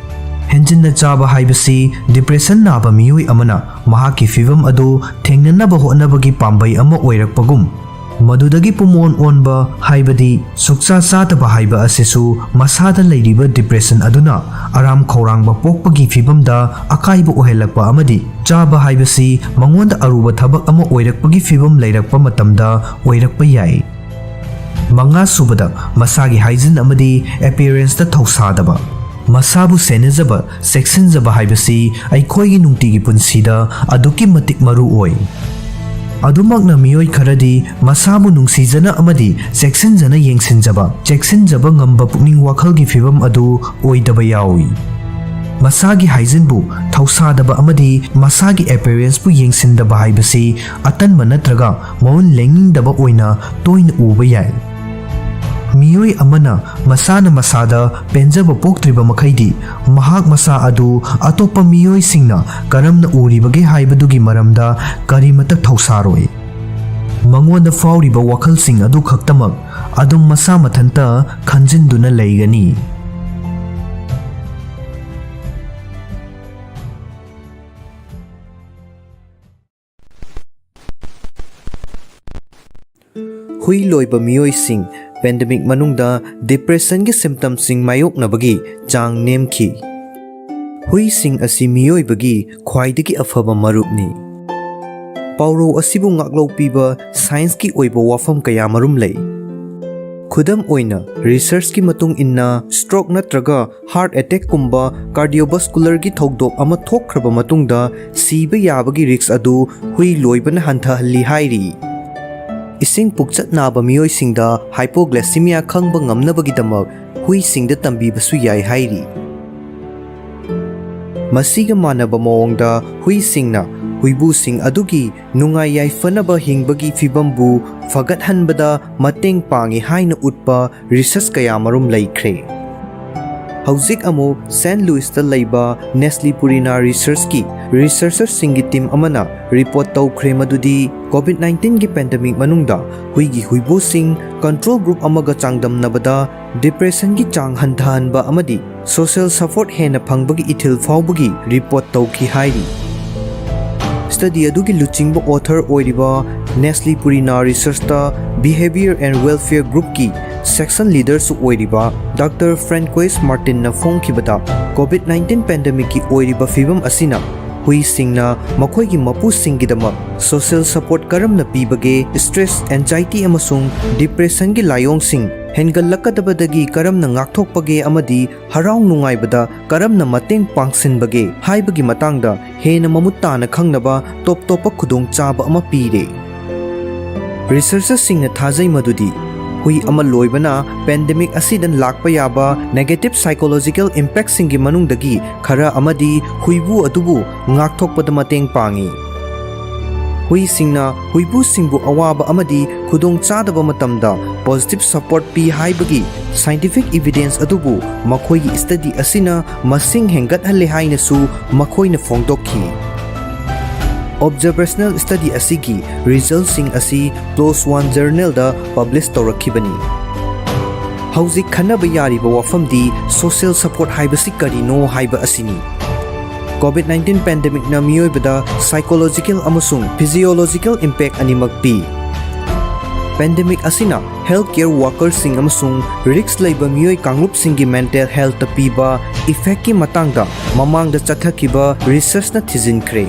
ꯍꯦꯟꯖꯤꯟꯅ ꯆꯥꯕ ꯍꯥꯏꯕꯁꯤ depression ꯅꯥꯕ ꯃꯤꯑꯣꯏ ꯑꯃꯅ ꯃꯍꯥꯛꯀꯤ ꯐꯤꯚꯝ ꯑꯗꯨ ꯊꯦꯡꯅꯅꯕ ꯍꯣꯠꯅꯕꯒꯤ ꯄꯥꯝꯕꯩ ꯑꯃ ꯑꯣꯏꯔꯛꯄꯒꯨꯝ, ꯃꯗꯨꯗꯒꯤ ꯄꯨꯝꯑꯣꯟ ꯑꯣꯟꯕ, ꯍꯥꯏꯕꯗꯤ ꯁꯨꯛꯆꯥ ꯆꯥꯗꯕ ꯍꯥꯏꯕ ꯑꯁꯤꯁꯨ ꯃꯁꯥꯗ ꯂꯩꯔꯤꯕ depression ꯑꯗꯨꯅ ꯑꯔꯥꯝ ꯈꯧꯔꯥꯡꯕ ꯄꯣꯛꯄꯒꯤ ꯐꯤꯚꯝꯗ ꯑꯀꯥꯏꯕ ꯑꯣꯏꯍꯜꯂꯛꯄ ꯑꯃꯗꯤ ꯆꯥꯕ ꯍꯥꯏꯕꯁꯤ ꯃꯉꯣꯟꯗ ꯑꯔꯨꯕ ꯊꯕꯛ ꯑꯃ ꯑꯣꯏꯔꯛꯄꯒꯤ ꯐꯤꯚꯝ ꯂꯩꯔꯛꯄ ꯃꯇꯝꯗ ꯑꯣꯏꯔꯛꯄ ꯌꯥꯏ꯫ ꯃꯉꯥꯁꯨꯕꯗ, ꯃꯁꯥꯒꯤ hygiene ꯑꯃꯗꯤ appearanceꯇ ꯊꯧꯁꯥꯗꯕ꯫ ꯃꯁꯥꯕꯨ ꯁꯦꯟꯅꯖꯕ, ꯆꯦꯛꯁꯤꯟꯖꯕ ꯍꯥꯏꯕꯁꯤ ꯑꯩꯈꯣꯏꯒꯤ ꯅꯨꯡꯇꯤꯒꯤ ꯄꯨꯟꯁꯤꯗ ꯑꯗꯨꯛꯀꯤ ꯃꯇꯤꯛ ꯃꯔꯨ ꯑꯣꯏ꯫ ꯑꯗꯨꯃꯛꯅ, ꯃꯤꯑꯣꯏ ꯈꯔꯗꯤ ꯃꯁꯥꯕꯨ ꯅꯨꯡꯁꯤꯖꯅ ꯑꯃꯗꯤ ꯆꯦꯛꯁꯤꯟꯖꯅ ꯌꯦꯡꯁꯤꯟꯖꯕ, ꯆꯦꯛꯁꯤꯟꯖꯕ ꯉꯝꯕ ꯄꯨꯛꯅꯤꯡ ꯋꯥꯈꯜꯒꯤ ꯐꯤꯚꯝ ꯑꯗꯨ ꯑꯣꯏꯗꯕ ꯌꯥꯎꯏ꯫ ꯃꯁꯥꯒꯤ hygiene ꯕꯨ ꯊꯧꯁꯥꯗꯕ ꯑꯃꯗꯤ ꯃꯁꯥꯒꯤ appearance ꯕꯨ ꯌꯦꯡꯁꯤꯟꯗꯕ ꯍꯥꯏꯕꯁꯤ ꯑꯇꯟꯕ ꯅꯠꯇ꯭ꯔꯒ ꯃꯑꯣꯡ ꯂꯦꯡꯅꯤꯡꯗꯕ ꯑꯣꯏꯅ ꯇꯣꯏꯅ ꯎꯕ ꯌꯥꯏ꯫ ꯃꯤꯑꯣꯏ ꯑꯃꯅ ꯃꯁꯥꯅ ꯃꯁꯥꯗ ꯄꯦꯟꯖꯕ ꯄꯣꯛꯇ꯭ꯔꯤꯕ ꯃꯈꯩꯗꯤ, ꯃꯍꯥꯛ ꯃꯁꯥ ꯑꯗꯨ ꯑꯇꯣꯞꯄ ꯃꯤꯑꯣꯏꯁꯤꯡꯅ ꯀꯔꯝꯅ ꯎꯔꯤꯕꯒꯦ ꯍꯥꯏꯕꯗꯨꯒꯤ ꯃꯔꯝꯗ ꯀꯔꯤꯃꯠꯇ ꯊꯧꯁꯥꯔꯣꯏ꯫ ꯃꯉꯣꯟꯗ ꯐꯥꯎꯔꯤꯕ ꯋꯥꯈꯜꯁꯤꯡ ꯑꯗꯨ ꯈꯛꯇꯃꯛ ꯑꯗꯨꯝ ꯃꯁꯥ ꯃꯊꯟꯇ ꯈꯟꯖꯤꯟꯗꯨꯅ ꯂꯩꯒꯅꯤ꯫ ꯍꯨꯏ ꯂꯣꯏꯕ ꯃꯤꯑꯣꯏꯁꯤꯡ pandemic ꯃꯅꯨꯡꯗ depressionꯒꯤ symptomꯁꯤꯡ ꯃꯥꯌꯣꯛꯅꯕꯒꯤ ꯆꯥꯡ ꯅꯦꯝꯈꯤ꯫ ꯍꯨꯏꯁꯤꯡ ꯑꯁꯤ ꯃꯤꯑꯣꯏꯕꯒꯤ ꯈ꯭ꯋꯥꯏꯗꯒꯤ ꯑꯐꯕ ꯃꯔꯨꯞꯅꯤ꯫ ꯄꯥꯎꯔꯧ ꯑꯁꯤꯕꯨ ꯉꯥꯛꯂꯧ ꯄꯤꯕ ꯁꯥꯏꯟꯁꯀꯤ ꯑꯣꯏꯕ ꯋꯥꯐꯝ ꯀꯌꯥꯃꯔꯨꯝ ꯂꯩ꯫ ꯈꯨꯗꯝ ꯑꯣꯏꯅ, ꯔꯤꯁꯔꯆꯀꯤ ꯃꯇꯨꯡ ꯏꯟꯅ, ꯁ꯭ꯇ꯭ꯔꯣꯛ ꯅꯠꯇ꯭ꯔꯒ ꯍꯥꯔꯠ ꯑꯦꯇꯦꯛꯀꯨꯝꯕ ꯀꯥꯔꯗꯤꯑꯣꯚꯥꯁꯀꯨꯂꯔꯒꯤ ꯊꯧꯗꯣꯛ ꯑꯃ ꯊꯣꯛꯈ꯭ꯔꯕ ꯃꯇꯨꯡꯗ ꯁꯤꯕ ꯌꯥꯕꯒꯤ ꯔꯤꯁ꯭ꯛ ꯑꯗꯨ ꯍꯨꯏ ꯂꯣꯏꯕꯅ ꯍꯟꯊꯍꯜꯂꯤ ꯍꯥꯏꯔꯤ꯫ ꯏꯁꯤꯡ ꯄꯨꯛꯆꯠ ꯅꯥꯕ ꯃꯤꯑꯣꯏꯁꯤꯡꯗ ꯍꯥꯏꯄꯣꯒ꯭ꯂꯥꯏꯁꯤꯃꯤꯌꯥ ꯈꯪꯕ ꯉꯝꯅꯕꯒꯤꯗꯃꯛ ꯍꯨꯏꯁꯤꯡꯗ ꯇꯝꯕꯤꯕꯁꯨ ꯌꯥꯏ ꯍꯥꯏꯔꯤ꯫ ꯃꯁꯤꯒ ꯃꯥꯟꯅꯕ ꯃꯑꯣꯡꯗ, ꯍꯨꯏꯁꯤꯡꯅ ꯍꯨꯏꯕꯨꯁꯤꯡ ꯑꯗꯨꯒꯤ ꯅꯨꯡꯉꯥꯏ ꯌꯥꯏꯐꯅꯕ ꯍꯤꯡꯕꯒꯤ ꯐꯤꯚꯝꯕꯨ ꯐꯒꯠꯍꯟꯕꯗ ꯃꯇꯦꯡ ꯄꯥꯡꯏ ꯍꯥꯏꯅ ꯎꯠꯄ ꯔꯤꯁꯔꯆ ꯀꯌꯥꯃꯔꯨꯝ ꯂꯩꯈ꯭ꯔꯦ꯫ ꯍꯧꯖꯤꯛ ꯑꯃꯨꯛ ꯁꯦꯟ ꯂꯨꯏꯁꯇ ꯂꯩꯕ ꯅꯦꯁꯂꯤ ꯄꯨꯔꯤꯅꯥ ꯔꯤꯁꯔꯆꯀꯤ ꯔꯤꯁꯔꯆꯔꯁꯤꯡꯒꯤ ꯇꯤꯝ ꯑꯃꯅ ꯔꯤꯄꯣꯔꯠ ꯇꯧꯈ꯭ꯔꯦ ꯃꯗꯨꯗꯤ COVID nineteen ꯒꯤ ꯄꯦꯟꯗꯦꯃꯤꯛ ꯃꯅꯨꯡꯗ ꯍꯨꯏꯒꯤ ꯍꯨꯏꯕꯨꯁꯤꯡ ꯀꯟꯇ꯭ꯔꯣꯜ ꯒ꯭ꯔꯨꯞ ꯑꯃꯒ ꯆꯥꯡꯗꯝꯅꯕꯗ ꯗꯤꯄ꯭ꯔꯦꯁꯟꯒꯤ ꯆꯥꯡ ꯍꯟꯊꯍꯟꯕ ꯑꯃꯗꯤ ꯁꯣꯁꯤꯌꯦꯜ ꯁꯄꯣꯔꯠ ꯍꯦꯟꯅ ꯐꯪꯕꯒꯤ ꯏꯊꯤꯜ ꯐꯥꯎꯕꯒꯤ ꯔꯤꯄꯣꯔꯠ ꯇꯧꯈꯤ ꯍꯥꯏꯔꯤ꯫ ꯁ꯭ꯇꯗꯤ ꯑꯗꯨꯒꯤ ꯂꯨꯆꯤꯡꯕ ꯑꯣꯊꯔ ꯑꯣꯏꯔꯤꯕ ꯅꯦꯁꯂꯤ ꯄꯨꯔꯤꯅꯥ ꯔꯤꯁꯔꯆꯇ Behavior and Welfare Groupꯀꯤ ꯁꯦꯛꯁꯟ ꯂꯤꯗꯔꯁꯨ ꯑꯣꯏꯔꯤꯕ ꯗꯥꯛꯇꯔ ꯐ꯭ꯔꯦꯟꯀꯣꯏꯁ ꯃꯥꯔꯇꯤꯟꯅ ꯐꯣꯡꯈꯤꯕꯗ, COVID nineteen ꯄꯦꯟꯗꯦꯃꯤꯛꯀꯤ ꯑꯣꯏꯔꯤꯕ ꯐꯤꯚꯝ ꯑꯁꯤꯅ ꯍꯨꯏꯁꯤꯡꯅ ꯃꯈꯣꯏꯒꯤ ꯃꯄꯨꯁꯤꯡꯒꯤꯗꯃꯛ ꯁꯣꯁꯤꯌꯦꯜ ꯁꯄꯣꯔꯠ ꯀꯔꯝꯅ ꯄꯤꯕꯒꯦ, ꯁ꯭ꯇ꯭ꯔꯦꯁ, ꯑꯦꯟꯖꯥꯏꯇꯤ ꯑꯃꯁꯨꯡ ꯗꯤꯄ꯭ꯔꯦꯁꯟꯒꯤ ꯂꯥꯏꯑꯣꯡꯁꯤꯡ ꯍꯦꯟꯒꯠꯂꯛꯀꯗꯕꯗꯒꯤ ꯀꯔꯝꯅ ꯉꯥꯛꯊꯣꯛꯄꯒꯦ ꯑꯃꯗꯤ ꯍꯔꯥꯎ ꯅꯨꯡꯉꯥꯏꯕꯗ ꯀꯔꯝꯅ ꯃꯇꯦꯡ ꯄꯥꯡꯁꯤꯟꯕꯒꯦ ꯍꯥꯏꯕꯒꯤ ꯃꯇꯥꯡꯗ ꯍꯦꯟꯅ ꯃꯃꯨꯠ ꯇꯥꯅ ꯈꯪꯅꯕ ꯇꯣꯞ ꯇꯣꯞꯄ ꯈꯨꯗꯣꯡꯆꯥꯕ ꯑꯃ ꯄꯤꯔꯦ꯫ ꯔꯤꯁꯔꯆꯔꯁꯤꯡꯅ ꯊꯥꯖꯩ ꯃꯗꯨꯗꯤ ꯍꯨꯏ ꯑꯃ ꯂꯣꯏꯕꯅ ꯄꯦꯟꯗꯦꯃꯤꯛ ꯑꯁꯤꯗ ꯂꯥꯛꯄ ꯌꯥꯕ ꯅꯦꯒꯦꯇꯤꯚ ꯁꯥꯏꯀꯣꯂꯣꯖꯤꯀꯦꯜ ꯏꯝꯄꯦꯛꯁꯤꯡꯒꯤ ꯃꯅꯨꯡꯗꯒꯤ ꯈꯔ ꯑꯃꯗꯤ ꯍꯨꯏꯕꯨ ꯑꯗꯨꯕꯨ ꯉꯥꯛꯊꯣꯛꯄꯗ ꯃꯇꯦꯡ ꯄꯥꯡꯏ꯫ ꯍꯨꯏꯁꯤꯡꯅ ꯍꯨꯏꯕꯨꯁꯤꯡꯕꯨ ꯑꯋꯥꯕ ꯑꯃꯗꯤ ꯈꯨꯗꯣꯡꯆꯥꯗꯕ ꯃꯇꯝꯗ ꯄꯣꯖꯤꯇꯤꯚ ꯁꯄꯣꯔꯠ ꯄꯤ ꯍꯥꯏꯕꯒꯤ ꯁꯥꯏꯟꯇꯤꯐꯤꯛ ꯏꯚꯤꯗꯦꯟꯁ ꯑꯗꯨꯕꯨ ꯃꯈꯣꯏꯒꯤ ꯁ꯭ꯇꯗꯤ ꯑꯁꯤꯅ ꯃꯁꯤꯡ ꯍꯦꯟꯒꯠꯍꯜꯂꯦ ꯍꯥꯏꯅꯁꯨ ꯃꯈꯣꯏꯅ ꯐꯣꯡꯗꯣꯛꯈꯤ꯫ ꯑꯣꯕꯖꯥꯔꯕꯦꯁꯅꯦꯜ ꯁ꯭ꯇꯗꯤ ꯑꯁꯤꯒꯤ ꯔꯤꯖꯜꯠꯁꯤꯡ ꯑꯁꯤ ꯄ꯭ꯂꯣꯁ ꯋꯥꯟ ꯖꯔꯅꯦꯜꯗ ꯄꯕ꯭ꯂꯤꯁ ꯇꯧꯔꯛꯈꯤꯕꯅꯤ꯫ ꯍꯧꯖꯤꯛ ꯈꯟꯅꯕ ꯌꯥꯔꯤꯕ ꯋꯥꯐꯝꯗꯤ ꯁꯣꯁꯤꯌꯦꯜ ꯁꯄꯣꯔꯠ ꯍꯥꯏꯕꯁꯤ ꯀꯔꯤꯅꯣ ꯍꯥꯏꯕ ꯑꯁꯤꯅꯤ꯫ COVID nineteen ꯄꯦꯟꯗꯦꯃꯤꯛꯅ ꯃꯤꯑꯣꯏꯕꯗ ꯁꯥꯏꯀꯣꯂꯣꯖꯤꯀꯦꯜ ꯑꯃꯁꯨꯡ ꯐꯤꯖꯤꯑꯣꯂꯣꯖꯤꯀꯦꯜ ꯏꯝꯄꯦꯛ ꯑꯅꯤꯃꯛ ꯄꯤ꯫ Pandemic ꯑꯁꯤꯅ healthcare workerꯁꯤꯡ ꯑꯃꯁꯨꯡ risk ꯂꯩꯕ ꯃꯤꯑꯣꯏ ꯀꯥꯡꯂꯨꯞꯁꯤꯡꯒꯤ mental healthꯇ ꯄꯤꯕ effectꯀꯤ ꯃꯇꯥꯡꯗ ꯃꯃꯥꯡꯗ ꯆꯠꯊꯈꯤꯕ researchꯅ ꯊꯤꯖꯤꯟꯈ꯭ꯔꯦ꯫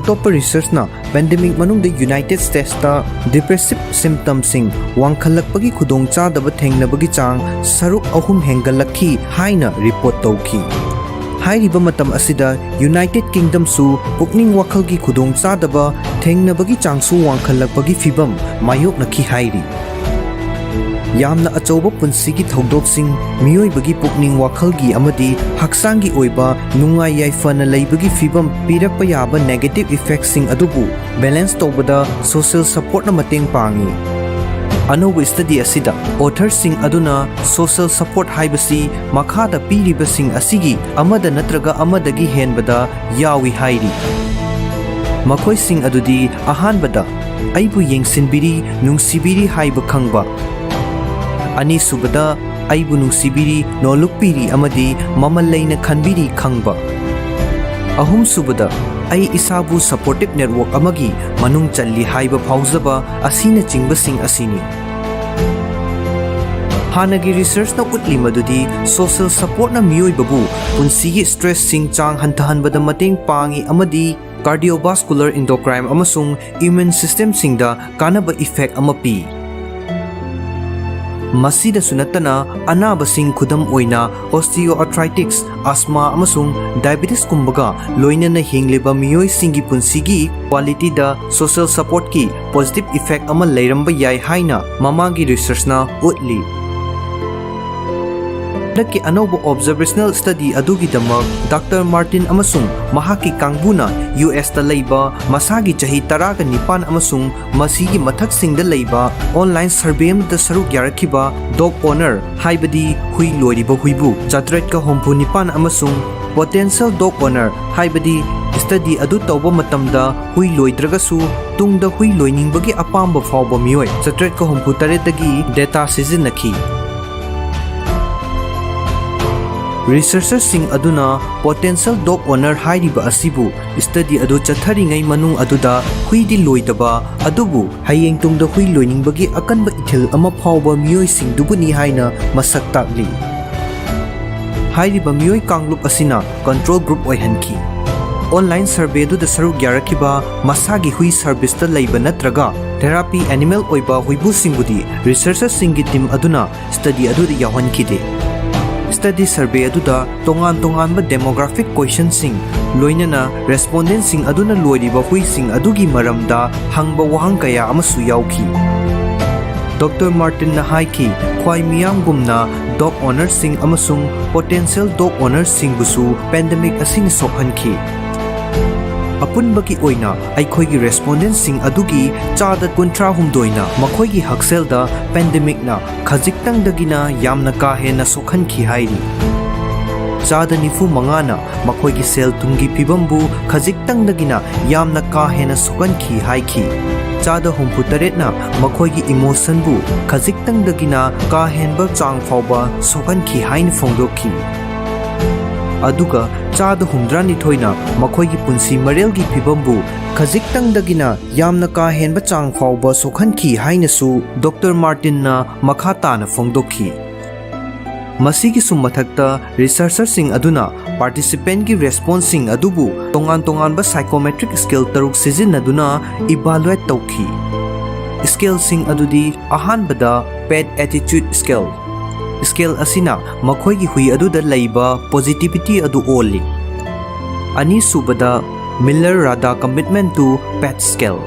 ꯑꯇꯣꯞꯄ researchꯅ pandemic ꯃꯅꯨꯡꯗ United Statesꯇ depressive symptomꯁꯤꯡ ꯋꯥꯡꯈꯠꯂꯛꯄꯒꯤ ꯈꯨꯗꯣꯡꯆꯥꯗꯕ ꯊꯦꯡꯅꯕꯒꯤ ꯆꯥꯡ ꯁꯔꯨꯛ ꯑꯍꯨꯝ ꯍꯦꯟꯒꯠꯂꯛꯈꯤ ꯍꯥꯏꯅ report ꯇꯧꯈꯤ꯫ ꯍꯥꯏꯔꯤꯕ ꯃꯇꯝ ꯑꯁꯤꯗ United Kingdomꯁꯨ ꯄꯨꯛꯅꯤꯡ ꯋꯥꯈꯜꯒꯤ ꯈꯨꯗꯣꯡꯆꯥꯗꯕ ꯊꯦꯡꯅꯕꯒꯤ ꯆꯥꯡꯁꯨ ꯋꯥꯡꯈꯠꯂꯛꯄꯒꯤ ꯐꯤꯚꯝ ꯃꯥꯌꯣꯛꯅꯈꯤ ꯍꯥꯏꯔꯤ꯫ ꯌꯥꯝꯅ ꯑꯆꯧꯕ ꯄꯨꯟꯁꯤꯒꯤ ꯊꯧꯗꯣꯛꯁꯤꯡ, ꯃꯤꯑꯣꯏꯕꯒꯤ ꯄꯨꯛꯅꯤꯡ ꯋꯥꯈꯜꯒꯤ ꯑꯃꯗꯤ ꯍꯛꯆꯥꯡꯒꯤ ꯑꯣꯏꯕ ꯅꯨꯡꯉꯥꯏ ꯌꯥꯏꯐꯅ ꯂꯩꯕꯒꯤ ꯐꯤꯚꯝ ꯄꯤꯔꯛꯄ ꯌꯥꯕ negative effectꯁꯤꯡ ꯑꯗꯨꯕꯨ balance ꯇꯧꯕꯗ social supportꯅ ꯃꯇꯦꯡ ꯄꯥꯡꯏ꯫ ꯑꯅꯧꯕ study ꯑꯁꯤꯗ authorꯁꯤꯡ ꯑꯗꯨꯅ social support ꯍꯥꯏꯕꯁꯤ ꯃꯈꯥꯗ ꯄꯤꯔꯤꯕꯁꯤꯡ ꯑꯁꯤꯒꯤ ꯑꯃꯗ ꯅꯠꯇ꯭ꯔꯒ ꯑꯃꯗꯒꯤ ꯍꯦꯟꯕꯗ ꯌꯥꯎꯏ ꯍꯥꯏꯔꯤ꯫ ꯃꯈꯣꯏꯁꯤꯡ ꯑꯗꯨꯗꯤ: ꯑꯍꯥꯟꯕꯗ, ꯑꯩꯕꯨ ꯌꯦꯡꯁꯤꯟꯕꯤꯔꯤ, ꯅꯨꯡꯁꯤꯕꯤꯔꯤ ꯍꯥꯏꯕ ꯈꯪꯕ꯫ ꯑꯅꯤꯁꯨꯕꯗ, ꯑꯩꯕꯨ ꯅꯨꯡꯁꯤꯕꯤꯔꯤ, ꯅꯣꯂꯨꯛꯄꯤꯔꯤ ꯑꯃꯗꯤ ꯃꯃꯜ ꯂꯩꯅ ꯈꯟꯕꯤꯔꯤ ꯈꯪꯕ꯫ ꯑꯍꯨꯝꯁꯨꯕꯗ, ꯑꯩ ꯏꯁꯥꯕꯨ supportive network ꯑꯃꯒꯤ ꯃꯅꯨꯡ ꯆꯜꯂꯤ ꯍꯥꯏꯕ ꯐꯥꯎꯖꯕ ꯑꯁꯤꯅꯆꯤꯡꯕꯁꯤꯡ ꯑꯁꯤꯅꯤ꯫ ꯍꯥꯟꯅꯒꯤ researchꯅ ꯎꯠꯂꯤ ꯃꯗꯨꯗꯤ social supportꯅ ꯃꯤꯑꯣꯏꯕꯕꯨ ꯄꯨꯟꯁꯤꯒꯤ stressꯁꯤꯡ ꯆꯥꯡ ꯍꯟꯊꯍꯟꯕꯗ ꯃꯇꯦꯡ ꯄꯥꯡꯏ ꯑꯃꯗꯤ cardiovascular, endocrine ꯑꯃꯁꯨꯡ immune systemꯁꯤꯡꯗ ꯀꯥꯟꯅꯕ effect ꯑꯃ ꯄꯤ꯫ ꯃꯁꯤꯗꯁꯨ ꯅꯠꯇꯅ, ꯑꯅꯥꯕꯁꯤꯡ, ꯈꯨꯗꯝ ꯑꯣꯏꯅ osteoarthritis, asthma ꯑꯃꯁꯨꯡ diabetesꯀꯨꯝꯕꯒ ꯂꯣꯏꯅꯅ ꯍꯤꯡꯂꯤꯕ ꯃꯤꯑꯣꯏꯁꯤꯡꯒꯤ ꯄꯨꯟꯁꯤꯒꯤ qualityꯗ social supportꯀꯤ positive effect ꯑꯃ ꯂꯩꯔꯝꯕ ꯌꯥꯏ ꯍꯥꯏꯅ ꯃꯃꯥꯡꯒꯤ researchꯅ ꯎꯠꯂꯤ꯫ ꯍꯟꯗꯛꯀꯤ ꯑꯅꯧꯕ observational study ꯑꯗꯨꯒꯤꯗꯃꯛ Doctor Martin ꯑꯃꯁꯨꯡ ꯃꯍꯥꯛꯀꯤ ꯀꯥꯡꯕꯨꯅ U Sꯇ ꯂꯩꯕ ꯃꯁꯥꯒꯤ ꯆꯍꯤ ꯇꯔꯥꯒ ꯅꯤꯄꯥꯟ ꯑꯃꯁꯨꯡ ꯃꯁꯤꯒꯤ ꯃꯊꯛꯁꯤꯡꯗ ꯂꯩꯕ online survey ꯑꯃꯗ ꯁꯔꯨꯛ ꯌꯥꯔꯛꯈꯤꯕ dog owner, ꯍꯥꯏꯕꯗꯤ ꯍꯨꯏ ꯂꯣꯏꯔꯤꯕ ꯍꯨꯏꯕꯨ ꯆꯥꯇ꯭ꯔꯦꯠꯀ ꯍꯨꯝꯐꯨ ꯅꯤꯄꯥꯟ ꯑꯃꯁꯨꯡ potential dog owner, ꯍꯥꯏꯕꯗꯤ study ꯑꯗꯨ ꯇꯧꯕ ꯃꯇꯝꯗ ꯍꯨꯏ ꯂꯣꯏꯗ꯭ꯔꯒꯁꯨ ꯇꯨꯡꯗ ꯍꯨꯏ ꯂꯣꯏꯅꯤꯡꯕꯒꯤ ꯑꯄꯥꯝꯕ ꯐꯥꯎꯕ ꯃꯤꯑꯣꯏ ꯆꯥꯇ꯭ꯔꯦꯠꯀ ꯍꯨꯝꯐꯨ ꯇꯔꯦꯠꯇꯒꯤ data ꯁꯤꯖꯤꯟꯅꯈꯤ꯫ Researcherꯁꯤꯡ ꯑꯗꯨꯅ potential dog owner ꯍꯥꯏꯔꯤꯕ ꯑꯁꯤꯕꯨ study ꯑꯗꯨ ꯆꯠꯊꯔꯤꯉꯩ ꯃꯅꯨꯡ ꯑꯗꯨꯗ ꯍꯨꯏꯗꯤ ꯂꯣꯏꯗꯕ, ꯑꯗꯨꯕꯨ ꯍꯌꯦꯡ ꯇꯨꯡꯗ ꯍꯨꯏ ꯂꯣꯏꯅꯤꯡꯕꯒꯤ ꯑꯀꯟꯕ ꯏꯊꯤꯜ ꯑꯃ ꯐꯥꯎꯕ ꯃꯤꯑꯣꯏꯁꯤꯡꯗꯨꯕꯨꯅꯤ ꯍꯥꯏꯅ ꯃꯁꯛ ꯇꯥꯛꯂꯤ꯫ ꯍꯥꯏꯔꯤꯕ ꯃꯤꯑꯣꯏ ꯀꯥꯡꯂꯨꯞ ꯑꯁꯤꯅ control group ꯑꯣꯏꯍꯟꯈꯤ꯫ Online survey ꯑꯗꯨꯗ ꯁꯔꯨꯛ ꯌꯥꯔꯛꯈꯤꯕ ꯃꯁꯥꯒꯤ ꯍꯨꯏ serviceꯇ ꯂꯩꯕ ꯅꯠꯇ꯭ꯔꯒ therapy animal ꯑꯣꯏꯕ ꯍꯨꯏꯕꯨꯁꯤꯡꯕꯨꯗꯤ researcherꯁꯤꯡꯒꯤ team ꯑꯗꯨꯅ study ꯑꯗꯨꯗ ꯌꯥꯎꯍꯟꯈꯤꯗꯦ꯫ Study survey ꯑꯗꯨꯗ ꯇꯣꯉꯥꯟ ꯇꯣꯉꯥꯟꯕ demographic questionꯁꯤꯡ, ꯂꯣꯏꯅꯅ respondentꯁꯤꯡ ꯑꯗꯨꯅ ꯂꯣꯏꯔꯤꯕ ꯍꯨꯏꯁꯤꯡ ꯑꯗꯨꯒꯤ ꯃꯔꯝꯗ ꯍꯪꯕ ꯋꯥꯍꯪ ꯀꯌꯥ ꯑꯃꯁꯨ ꯌꯥꯎꯈꯤ꯫ Doctor Martinꯅ ꯍꯥꯏꯈꯤ, ꯈ꯭ꯋꯥꯏ ꯃꯤꯌꯥꯝꯒꯨꯝꯅ dog ownerꯁꯤꯡ ꯑꯃꯁꯨꯡ potential dog ownerꯁꯤꯡꯕꯨꯁꯨ pandemic ꯑꯁꯤꯅ ꯁꯣꯛꯍꯟꯈꯤ꯫ ꯑꯄꯨꯟꯕꯒꯤ ꯑꯣꯏꯅ ꯑꯩꯈꯣꯏꯒꯤ respondentꯁꯤꯡ ꯑꯗꯨꯒꯤ ꯆꯥꯗ ꯀꯨꯟꯊ꯭ꯔꯥ ꯍꯨꯝꯗꯣꯏꯅ ꯃꯈꯣꯏꯒꯤ ꯍꯛꯁꯦꯜꯗ pandemicꯅ ꯈꯖꯤꯛꯇꯪꯗꯒꯤꯅ ꯌꯥꯝꯅ ꯀꯥ ꯍꯦꯟꯅ ꯁꯣꯛꯍꯟꯈꯤ ꯍꯥꯏꯔꯤ꯫ ꯆꯥꯗ ꯅꯤꯐꯨ ꯃꯉꯥꯅ ꯃꯈꯣꯏꯒꯤ ꯁꯦꯜ ꯊꯨꯝꯒꯤ ꯐꯤꯕꯝꯕꯨ ꯈꯖꯤꯛꯇꯪꯗꯒꯤꯅ ꯌꯥꯝꯅ ꯀꯥ ꯍꯦꯟꯅ ꯁꯣꯛꯍꯟꯈꯤ ꯍꯥꯏꯈꯤ꯫ ꯆꯥꯗ ꯍꯨꯝꯐꯨ ꯇꯔꯦꯠꯅ ꯃꯈꯣꯏꯒꯤ emotionꯕꯨ ꯈꯖꯤꯛꯇꯪꯗꯒꯤꯅ ꯀꯥ ꯍꯦꯟꯕ ꯆꯥꯡ ꯐꯥꯎꯕ ꯁꯣꯛꯍꯟꯈꯤ ꯍꯥꯏꯅ ꯐꯣꯡꯗꯣꯛꯈꯤ꯫ ꯑꯗꯨꯒ ꯆꯥꯗ ꯍꯨꯝꯗ꯭ꯔꯥꯅꯤꯊꯣꯏꯅ ꯃꯈꯣꯏꯒꯤ ꯄꯨꯟꯁꯤ ꯃꯔꯦꯜꯒꯤ ꯐꯤꯕꯝꯕꯨ ꯈꯖꯤꯛꯇꯪꯗꯒꯤꯅ ꯌꯥꯝꯅ ꯀꯥ ꯍꯦꯟꯕ ꯆꯥꯡ ꯐꯥꯎꯕ ꯁꯣꯛꯍꯟꯈꯤ ꯍꯥꯏꯅꯁꯨ Doctor Martinꯅ ꯃꯈꯥ ꯇꯥꯅ ꯐꯣꯡꯗꯣꯛꯈꯤ꯫ ꯃꯁꯤꯒꯤꯁꯨ ꯃꯊꯛꯇ researcherꯁꯤꯡ ꯑꯗꯨꯅ participantꯀꯤ responseꯁꯤꯡ ꯑꯗꯨꯕꯨ ꯇꯣꯉꯥꯟ ꯇꯣꯉꯥꯟꯕ psychometric scale ꯇꯔꯨꯛ ꯁꯤꯖꯤꯟꯅꯗꯨꯅ evaluate ꯇꯧꯈꯤ꯫ Scaleꯁꯤꯡ ꯑꯗꯨꯗꯤ ꯑꯍꯥꯟꯕꯗ pet attitude scale꯫ Scale ꯑꯁꯤꯅ ꯃꯈꯣꯏꯒꯤ ꯍꯨꯏ ꯑꯗꯨꯗ ꯂꯩꯕ positivity ꯑꯗꯨ ꯑꯣꯜꯂꯤ꯫ ꯑꯅꯤꯁꯨꯕꯗ Miller Rada commitment to pet scale꯫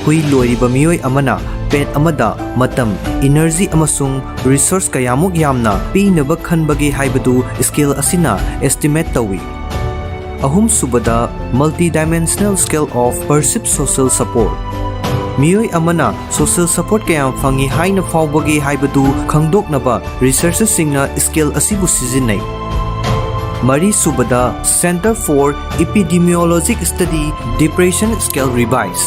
ꯍꯨꯏ ꯂꯣꯏꯔꯤꯕ ꯃꯤꯑꯣꯏ ꯑꯃꯅ pet ꯑꯃꯗ ꯃꯇꯝ, energy ꯑꯃꯁꯨꯡ resource ꯀꯌꯥꯃꯨꯛ ꯌꯥꯝꯅ ꯄꯤꯅꯕ ꯈꯟꯕꯒꯦ ꯍꯥꯏꯕꯗꯨ scale ꯑꯁꯤꯅ estimate ꯇꯧꯏ꯫ ꯑꯍꯨꯝꯁꯨꯕꯗ Multidimensional Scale of Perceived Social Support꯫ ꯃꯤꯑꯣꯏ ꯑꯃꯅ social support ꯀꯌꯥꯝ ꯐꯪꯏ ꯍꯥꯏꯅ ꯐꯥꯎꯕꯒꯦ ꯍꯥꯏꯕꯗꯨ ꯈꯪꯗꯣꯛꯅꯕ researcherꯁꯤꯡꯅ scale ꯑꯁꯤꯕꯨ ꯁꯤꯖꯤꯟꯅꯩ꯫ ꯃꯔꯤꯁꯨꯕꯗ Center for Epidemiologic Study Depression Scale Revise꯫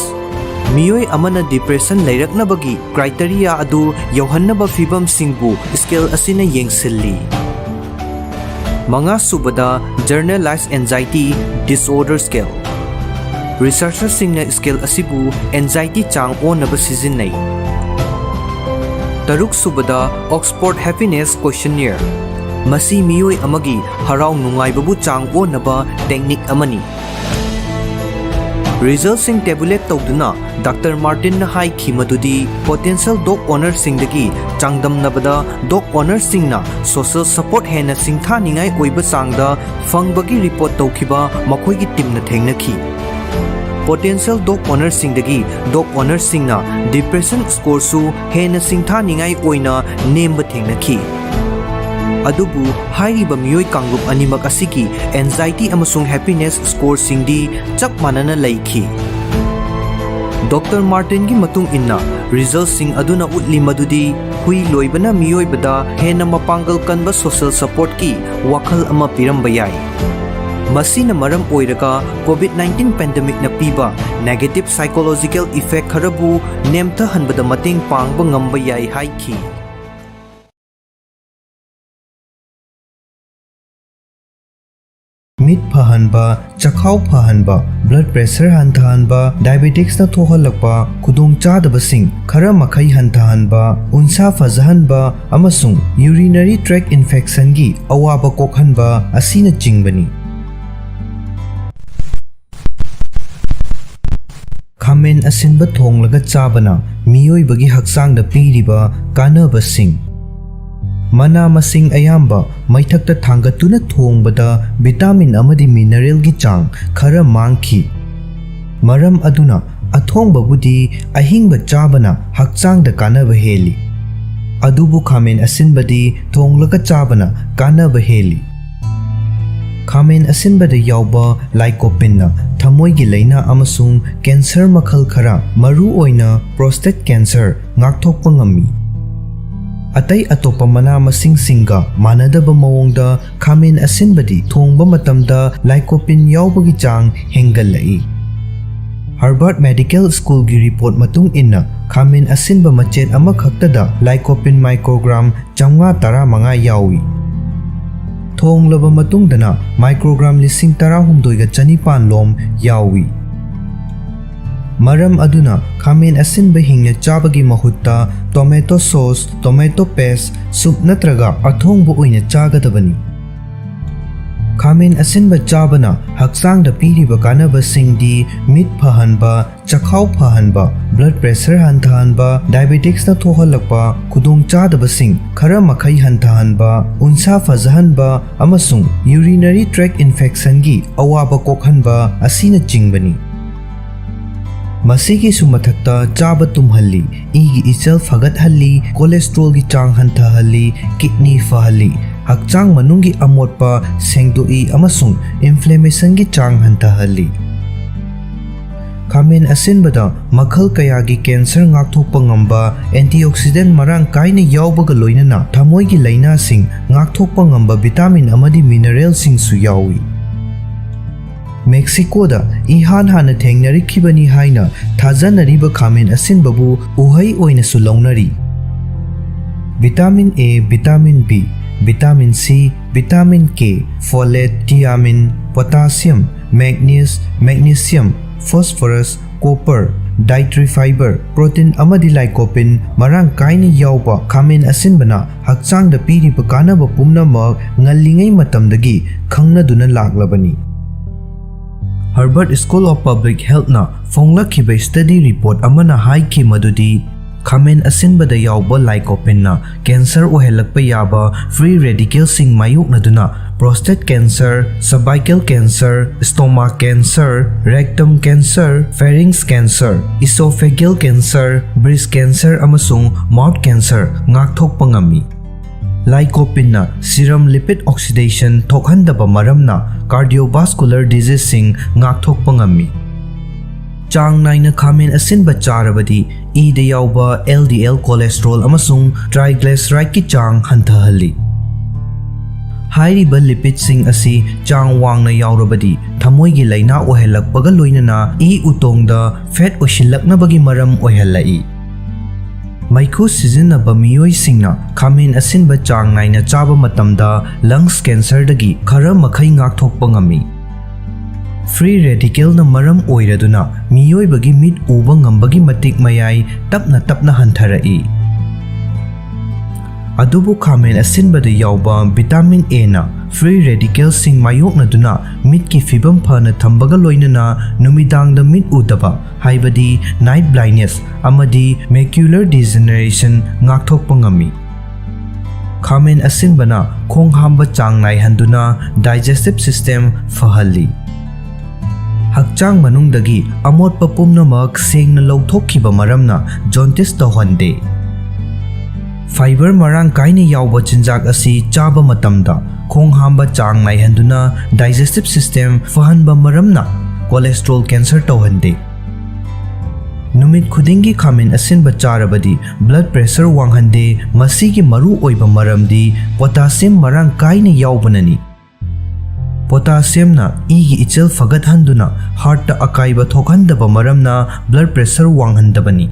ꯃꯤꯑꯣꯏ ꯑꯃꯅ depression ꯂꯩꯔꯛꯅꯕꯒꯤ criteria ꯑꯗꯨ ꯌꯧꯍꯟꯅꯕ ꯐꯤꯚꯝꯁꯤꯡꯕꯨ scale ꯑꯁꯤꯅ ꯌꯦꯡꯁꯤꯜꯂꯤ꯫ ꯃꯉꯥꯁꯨꯕꯗ, Generalized Anxiety Disorder Scale꯫ Researcherꯁꯤꯡꯅ scale ꯑꯁꯤꯕꯨ anxiety ꯆꯥꯡ ꯑꯣꯟꯅꯕ ꯁꯤꯖꯤꯟꯅꯩ꯫ ꯇꯔꯨꯛꯁꯨꯕꯗ, Oxford Happiness Questionnaire꯫ ꯃꯁꯤ ꯃꯤꯑꯣꯏ ꯑꯃꯒꯤ ꯍꯔꯥꯎ ꯅꯨꯡꯉꯥꯏꯕꯕꯨ ꯆꯥꯡ ꯑꯣꯟꯅꯕ technique ꯑꯃꯅꯤ꯫ Resultꯁꯤꯡ tabulate ꯇꯧꯗꯨꯅ Doctor Martinꯅ ꯍꯥꯏꯈꯤ ꯃꯗꯨꯗꯤ, potential dog ownerꯁꯤꯡꯗꯒꯤ ꯆꯥꯡꯗꯝꯅꯕꯗ dog ownerꯁꯤꯡꯅ social support ꯍꯦꯟꯅ ꯁꯤꯡꯊꯥꯅꯤꯡꯉꯥꯏ ꯑꯣꯏꯕ ꯆꯥꯡꯗ ꯐꯪꯕꯒꯤ report ꯇꯧꯈꯤꯕ ꯃꯈꯣꯏꯒꯤ teamꯅ ꯊꯦꯡꯅꯈꯤ꯫ Potential dog ownerꯁꯤꯡꯗꯒꯤ dog ownerꯁꯤꯡꯅ depression scoreꯁꯨ ꯍꯦꯟꯅ ꯁꯤꯡꯊꯥꯅꯤꯡꯉꯥꯏ ꯑꯣꯏꯅ ꯅꯦꯝꯕ ꯊꯦꯡꯅꯈꯤ꯫ ꯑꯗꯨꯕꯨ ꯍꯥꯏꯔꯤꯕ ꯃꯤꯑꯣꯏ ꯀꯥꯡꯂꯨꯞ ꯑꯅꯤꯃꯛ ꯑꯁꯤꯒꯤ anxiety ꯑꯃꯁꯨꯡ happiness scoreꯁꯤꯡꯗꯤ ꯆꯞ ꯃꯥꯟꯅꯅ ꯂꯩꯈꯤ꯫ Doctor Martinꯒꯤ ꯃꯇꯨꯡ ꯏꯟꯅ, resultꯁꯤꯡ ꯑꯗꯨꯅ ꯎꯠꯂꯤ ꯃꯗꯨꯗꯤ ꯍꯨꯏ ꯂꯣꯏꯕꯅ ꯃꯤꯑꯣꯏꯕꯗ ꯍꯦꯟꯅ ꯃꯄꯥꯡꯒꯜ ꯀꯟꯕ social supportꯀꯤ ꯋꯥꯈꯜ ꯑꯃ ꯄꯤꯔꯝꯕ ꯌꯥꯏ꯫ ꯃꯁꯤꯅ ꯃꯔꯝ ꯑꯣꯏꯔꯒ COVID nineteen pandemicꯅ ꯄꯤꯕ negative psychological effect ꯈꯔꯕꯨ ꯅꯦꯝꯊꯍꯟꯕꯗ ꯃꯇꯦꯡ ꯄꯥꯡꯕ ꯉꯝꯕ ꯌꯥꯏ ꯍꯥꯏꯈꯤ꯫ ꯃꯤꯠ ꯐꯍꯟꯕ, ꯆꯈꯥꯎ ꯐꯍꯟꯕ, blood pressure ꯍꯟꯊꯍꯟꯕ, diabeticsꯅ ꯊꯣꯛꯍꯜꯂꯛꯄ ꯈꯨꯗꯣꯡꯆꯥꯗꯕꯁꯤꯡ ꯈꯔ ꯃꯈꯩ ꯍꯟꯊꯍꯟꯕ, ꯎꯟꯁꯥ ꯐꯖꯍꯟꯕ ꯑꯃꯁꯨꯡ urinary tract infectionꯒꯤ ꯑꯋꯥꯕ ꯀꯣꯛꯍꯟꯕ ꯑꯁꯤꯅꯆꯤꯡꯕꯅꯤ꯫ ꯈꯥꯃꯦꯟ ꯑꯁꯤꯟꯕ ꯊꯣꯡꯂꯒ ꯆꯥꯕꯅ ꯃꯤꯑꯣꯏꯕꯒꯤ ꯍꯛꯆꯥꯡꯗ ꯄꯤꯔꯤꯕ ꯀꯥꯟꯅꯕꯁꯤꯡ꯫ ꯃꯅꯥ ꯃꯁꯤꯡ ꯑꯌꯥꯝꯕ ꯃꯩꯊꯛꯇ ꯊꯥꯡꯒꯠꯇꯨꯅ ꯊꯣꯡꯕꯗ vitamin ꯑꯃꯗꯤ mineralꯒꯤ ꯆꯥꯡ ꯈꯔ ꯃꯥꯡꯈꯤ꯫ ꯃꯔꯝ ꯑꯗꯨꯅ ꯑꯊꯣꯡꯕꯕꯨꯗꯤ ꯑꯍꯤꯡꯕ ꯆꯥꯕꯅ ꯍꯛꯆꯥꯡꯗ ꯀꯥꯟꯅꯕ ꯍꯦꯜꯂꯤ꯫ ꯑꯗꯨꯕꯨ ꯈꯥꯃꯦꯟ ꯑꯁꯤꯟꯕꯗꯤ ꯊꯣꯡꯂꯒ ꯆꯥꯕꯅ ꯀꯥꯟꯅꯕ ꯍꯦꯜꯂꯤ꯫ ꯈꯥꯃꯦꯟ ꯑꯁꯤꯟꯕꯗ ꯌꯥꯎꯕ lycopeneꯅ ꯊꯃꯣꯏꯒꯤ ꯂꯥꯏꯅꯥ ꯑꯃꯁꯨꯡ cancer ꯃꯈꯜ ꯈꯔ, ꯃꯔꯨꯑꯣꯏꯅ prostate cancer, ꯉꯥꯛꯊꯣꯛꯄ ꯉꯝꯃꯤ꯫ ꯑꯇꯩ ꯑꯇꯣꯞꯄ ꯃꯅꯥ ꯃꯁꯤꯡꯁꯤꯡꯒ ꯃꯥꯟꯅꯗꯕ ꯃꯑꯣꯡꯗ ꯈꯥꯃꯦꯟ ꯑꯁꯤꯟꯕꯗꯤ ꯊꯣꯡꯕ ꯃꯇꯝꯗ lycopene ꯌꯥꯎꯕꯒꯤ ꯆꯥꯡ ꯍꯦꯟꯒꯠꯂꯛꯏ꯫ Harvard Medical Schoolꯒꯤ report ꯃꯇꯨꯡ ꯏꯟꯅ, ꯈꯥꯃꯦꯟ ꯑꯁꯤꯟꯕ ꯃꯆꯦꯠ ꯑꯃꯈꯛꯇꯗ lycopene microgram ꯆꯥꯝꯃꯉꯥ ꯇꯔꯥꯃꯉꯥ ꯌꯥꯎꯏ꯫ ꯊꯣꯡꯂꯕ ꯃꯇꯨꯡꯗꯅ microgram ꯂꯤꯁꯤꯡ ꯇꯔꯥꯍꯨꯝꯗꯣꯏꯒ ꯆꯅꯤꯄꯥꯟ ꯂꯣꯝ ꯌꯥꯎꯏ꯫ ꯃꯔꯝ ꯑꯗꯨꯅ ꯈꯥꯃꯦꯟ ꯑꯁꯤꯟꯕ ꯍꯤꯡꯅ ꯆꯥꯕꯒꯤ ꯃꯍꯨꯠꯇ tomato sauce, tomato paste, soup ꯅꯠꯇ꯭ꯔꯒ ꯑꯊꯣꯡꯕ ꯑꯣꯏꯅ ꯆꯥꯒꯗꯕꯅꯤ꯫ ꯈꯥꯃꯦꯟ ꯑꯁꯤꯟꯕ ꯆꯥꯕꯅ ꯍꯛꯆꯥꯡꯗ ꯄꯤꯔꯤꯕ ꯀꯥꯟꯅꯕꯁꯤꯡꯗꯤ ꯃꯤꯠ ꯐꯍꯟꯕ, ꯆꯈꯥꯎ ꯐꯍꯟꯕ, blood pressure ꯍꯟꯊꯍꯟꯕ, diabeticsꯅ ꯊꯣꯛꯍꯜꯂꯛꯄ ꯈꯨꯗꯣꯡꯆꯥꯗꯕꯁꯤꯡ ꯈꯔ ꯃꯈꯩ ꯍꯟꯊꯍꯟꯕ, ꯎꯟꯁꯥ ꯐꯖꯍꯟꯕ ꯑꯃꯁꯨꯡ urinary tract infectionꯒꯤ ꯑꯋꯥꯕ ꯀꯣꯛꯍꯟꯕ ꯑꯁꯤꯅꯆꯤꯡꯕꯅꯤ꯫ ꯃꯁꯤꯒꯤꯁꯨ ꯃꯊꯛꯇ ꯆꯥꯕ ꯇꯨꯝꯍꯜꯂꯤ, ꯏꯒꯤ ꯏꯆꯦꯜ ꯐꯒꯠꯍꯜꯂꯤ, cholesterolꯒꯤ ꯆꯥꯡ ꯍꯟꯊꯍꯜꯂꯤ, kidney ꯐꯍꯜꯂꯤ, ꯍꯛꯆꯥꯡ ꯃꯅꯨꯡꯒꯤ ꯑꯃꯣꯠꯄ ꯁꯦꯡꯗꯣꯛꯏ ꯑꯃꯁꯨꯡ inflammationꯒꯤ ꯆꯥꯡ ꯍꯟꯊꯍꯜꯂꯤ꯫ ꯈꯥꯃꯦꯟ ꯑꯁꯤꯟꯕꯗ ꯃꯈꯜ ꯀꯌꯥꯒꯤ cancer ꯉꯥꯛꯊꯣꯛꯄ ꯉꯝꯕ antioxidant ꯃꯔꯥꯡ ꯀꯥꯏꯅ ꯌꯥꯎꯕꯒ ꯂꯣꯏꯅꯅ ꯊꯃꯣꯏꯒꯤ ꯂꯥꯏꯅꯥꯁꯤꯡ ꯉꯥꯛꯊꯣꯛꯄ ꯉꯝꯕ vitamin ꯑꯃꯗꯤ mineralꯁꯤꯡꯁꯨ ꯌꯥꯎꯏ꯫ ꯃꯦꯛꯁꯤꯀꯣꯗ ꯏꯍꯥꯟ ꯍꯥꯟꯅ ꯊꯦꯡꯅꯔꯛꯈꯤꯕꯅꯤ ꯍꯥꯏꯅ ꯊꯥꯖꯅꯔꯤꯕ ꯈꯥꯃꯦꯟ ꯑꯁꯤꯟꯕꯕꯨ ꯎꯍꯩ ꯑꯣꯏꯅꯁꯨ ꯂꯧꯅꯔꯤ꯫ Vitamin A, vitamin B, vitamin C, vitamin K, folate, thiamine, potassium, manganese, magnesium, phosphorus, copper, dietary fiber, protein ꯑꯃꯗꯤ lycopene ꯃꯔꯥꯡ ꯀꯥꯏꯅ ꯌꯥꯎꯕ ꯈꯥꯃꯦꯟ ꯑꯁꯤꯟꯕꯅ ꯍꯛꯆꯥꯡꯗ ꯄꯤꯔꯤꯕ ꯀꯥꯟꯅꯕ ꯄꯨꯝꯅꯃꯛ ꯉꯜꯂꯤꯉꯩ ꯃꯇꯝꯗꯒꯤ ꯈꯪꯅꯗꯨꯅ ꯂꯥꯛꯂꯕꯅꯤ꯫ Harvard School of Public Healthꯅ ꯐꯣꯡꯂꯛꯈꯤꯕ study report ꯑꯃꯅ ꯍꯥꯏꯈꯤ ꯃꯗꯨꯗꯤ ꯈꯥꯃꯦꯟ ꯑꯁꯤꯟꯕꯗ ꯌꯥꯎꯕ lycopeneꯅ cancer ꯑꯣꯏꯍꯜꯂꯛꯄ ꯌꯥꯕ free radicalꯁꯤꯡ ꯃꯥꯌꯣꯛꯅꯗꯨꯅ prostate cancer, cervical cancer, stomach cancer, rectum cancer, pharynx cancer, esophageal cancer, breast cancer ꯑꯃꯁꯨꯡ mouth cancer ꯉꯥꯛꯊꯣꯛꯄ ꯉꯝꯃꯤ꯫ Lycopeneꯅ serum lipid oxidation ꯊꯣꯛꯍꯟꯗꯕ ꯃꯔꯝꯅ cardiovascular diseaseꯁꯤꯡ ꯉꯥꯛꯊꯣꯛꯄ ꯉꯝꯃꯤ꯫ ꯆꯥꯡ ꯅꯥꯏꯅ ꯈꯥꯃꯦꯟ ꯑꯁꯤꯟꯕ ꯆꯥꯔꯕꯗꯤ ꯏꯗ ꯌꯥꯎꯕ LDL cholesterol ꯑꯃꯁꯨꯡ triglycerideꯀꯤ ꯆꯥꯡ ꯍꯟꯊꯍꯜꯂꯤ꯫ ꯍꯥꯏꯔꯤꯕ lipidꯁꯤꯡ ꯑꯁꯤ ꯆꯥꯡ ꯋꯥꯡꯅ ꯌꯥꯎꯔꯕꯗꯤ ꯊꯃꯣꯏꯒꯤ ꯂꯥꯏꯅꯥ ꯑꯣꯏꯍꯜꯂꯛꯄꯒ ꯂꯣꯏꯅꯅ ꯏ ꯎꯇꯣꯡꯗ fat ꯑꯣꯏꯁꯤꯜꯂꯛꯅꯕꯒꯤ ꯃꯔꯝ ꯑꯣꯏꯍꯜꯂꯛꯏ꯫ ꯃꯩꯈꯨ ꯁꯤꯖꯤꯟꯅꯕ ꯃꯤꯑꯣꯏꯁꯤꯡꯅ ꯈꯥꯃꯦꯟ ꯑꯁꯤꯟꯕ ꯆꯥꯡ ꯅꯥꯏꯅ ꯆꯥꯕ ꯃꯇꯝꯗ lungs cancerꯗꯒꯤ ꯈꯔ ꯃꯈꯩ ꯉꯥꯛꯊꯣꯛꯄ ꯉꯝꯃꯤ꯫ Free radicalꯅ ꯃꯔꯝ ꯑꯣꯏꯔꯗꯨꯅ ꯃꯤꯑꯣꯏꯕꯒꯤ ꯃꯤꯠ ꯎꯕ ꯉꯝꯕꯒꯤ ꯃꯇꯤꯛ ꯃꯌꯥꯏ ꯇꯞꯅ ꯇꯞꯅ ꯍꯟꯊꯔꯛꯏ꯫ ꯑꯗꯨꯕꯨ ꯈꯥꯃꯦꯟ ꯑꯁꯤꯟꯕꯗ ꯌꯥꯎꯕ vitamin Aꯅ free radicalꯁꯤꯡ ꯃꯥꯌꯣꯛꯅꯗꯨꯅ ꯃꯤꯠꯀꯤ ꯐꯤꯕꯝ ꯐꯅ ꯊꯝꯕꯒ ꯂꯣꯏꯅꯅ ꯅꯨꯃꯤꯗꯥꯡꯗ ꯃꯤꯠ ꯎꯗꯕ, ꯍꯥꯏꯕꯗꯤ night blindness ꯑꯃꯗꯤ macular degeneration ꯉꯥꯛꯊꯣꯛꯄ ꯉꯝꯃꯤ꯫ ꯈꯥꯃꯦꯟ ꯑꯁꯤꯟꯕꯅ ꯈꯣꯡ ꯍꯥꯝꯕ ꯆꯥꯡ ꯅꯥꯏꯍꯟꯗꯨꯅ digestive system ꯐꯍꯜꯂꯤ꯫ ꯍꯛꯆꯥꯡ ꯃꯅꯨꯡꯗꯒꯤ ꯑꯃꯣꯠꯄ ꯄꯨꯝꯅꯃꯛ ꯁꯦꯡꯅ ꯂꯧꯊꯣꯛꯈꯤꯕ ꯃꯔꯝꯅ jaundice ꯇꯧꯍꯟꯗꯦ꯫ Fiber ꯃꯔꯥꯡ ꯀꯥꯏꯅ ꯌꯥꯎꯕ ꯆꯤꯟꯖꯥꯛ ꯑꯁꯤ ꯆꯥꯕ ꯃꯇꯝꯗ ꯈꯣꯡ ꯍꯥꯝꯕ ꯆꯥꯡ ꯅꯥꯏꯍꯟꯗꯨꯅ digestive system ꯐꯍꯟꯕ ꯃꯔꯝꯅ cholesterol cancer ꯇꯧꯍꯟꯗꯦ꯫ ꯅꯨꯃꯤꯠ ꯈꯨꯗꯤꯡꯒꯤ ꯈꯥꯃꯦꯟ ꯑꯁꯤꯟꯕ ꯆꯥꯔꯕꯗꯤ blood pressure ꯋꯥꯡꯍꯟꯗꯦ꯫ ꯃꯁꯤꯒꯤ ꯃꯔꯨ ꯑꯣꯏꯕ ꯃꯔꯝꯗꯤ potassium ꯃꯔꯥꯡ ꯀꯥꯏꯅ ꯌꯥꯎꯕꯅꯅꯤ꯫ Potassiumꯅ ꯏꯒꯤ ꯏꯆꯦꯜ ꯐꯒꯠꯍꯟꯗꯨꯅ heartꯇ ꯑꯀꯥꯏꯕ ꯊꯣꯛꯍꯟꯗꯕ ꯃꯔꯝꯅ blood pressure ꯋꯥꯡꯍꯟꯗꯕꯅꯤ꯫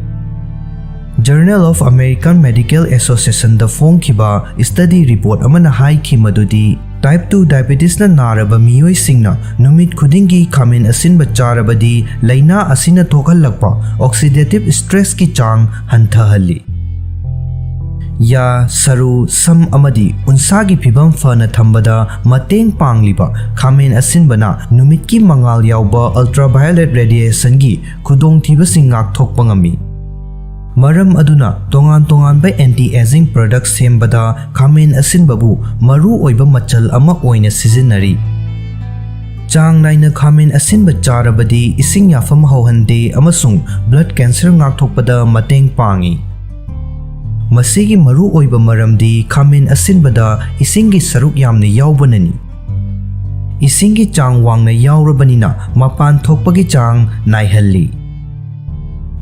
Journal of American Medical Associationꯗ ꯐꯣꯡꯈꯤꯕ study report ꯑꯃꯅ ꯍꯥꯏꯈꯤ ꯃꯗꯨꯗꯤ type two diabetesꯅ ꯅꯥꯔꯕ ꯃꯤꯑꯣꯏꯁꯤꯡꯅ ꯅꯨꯃꯤꯠ ꯈꯨꯗꯤꯡꯒꯤ ꯈꯥꯃꯦꯟ ꯑꯁꯤꯟꯕ ꯆꯥꯔꯕꯗꯤ ꯂꯥꯏꯅꯥ ꯑꯁꯤꯅ ꯊꯣꯛꯍꯜꯂꯛꯄ oxidative stressꯀꯤ ꯆꯥꯡ ꯍꯟꯊꯍꯜꯂꯤ꯫ ꯌꯥ, ꯁꯔꯨ, ꯁꯝ ꯑꯃꯗꯤ ꯎꯟꯁꯥꯒꯤ ꯐꯤꯕꯝ ꯐꯅ ꯊꯝꯕꯗ ꯃꯇꯦꯡ ꯄꯥꯡꯂꯤꯕ ꯈꯥꯃꯦꯟ ꯑꯁꯤꯟꯕꯅ ꯅꯨꯃꯤꯠꯀꯤ ꯃꯉꯥꯜ ꯌꯥꯎꯕ ultraviolet radiationꯒꯤ ꯈꯨꯗꯣꯡꯊꯤꯕꯁꯤꯡ ꯉꯥꯛꯊꯣꯛꯄ ꯉꯝꯃꯤ꯫ ꯃꯔꯝ ꯑꯗꯨꯅ ꯇꯣꯉꯥꯟ ꯇꯣꯉꯥꯟꯕ anti aging product ꯁꯦꯝꯕꯗ ꯈꯥꯃꯦꯟ ꯑꯁꯤꯟꯕꯕꯨ ꯃꯔꯨ ꯑꯣꯏꯕ ꯃꯆꯜ ꯑꯃ ꯑꯣꯏꯅ ꯁꯤꯖꯤꯟꯅꯔꯤ꯫ ꯆꯥꯡ ꯅꯥꯏꯅ ꯈꯥꯃꯦꯟ ꯑꯁꯤꯟꯕ ꯆꯥꯔꯕꯗꯤ ꯏꯁꯤꯡ ꯌꯥꯐꯝ ꯍꯧꯍꯟꯗꯦ ꯑꯃꯁꯨꯡ blood cancer ꯉꯥꯛꯊꯣꯛꯄꯗ ꯃꯇꯦꯡ ꯄꯥꯡꯏ꯫ ꯃꯁꯤꯒꯤ ꯃꯔꯨ ꯑꯣꯏꯕ ꯃꯔꯝꯗꯤ ꯈꯥꯃꯦꯟ ꯑꯁꯤꯟꯕꯗ ꯏꯁꯤꯡꯒꯤ ꯁꯔꯨꯛ ꯌꯥꯝꯅ ꯌꯥꯎꯕꯅꯅꯤ꯫ ꯏꯁꯤꯡꯒꯤ ꯆꯥꯡ ꯋꯥꯡꯅ ꯌꯥꯎꯔꯕꯅꯤꯅ ꯃꯄꯥꯟ ꯊꯣꯛꯄꯒꯤ ꯆꯥꯡ ꯅꯥꯏꯍꯜꯂꯤ꯫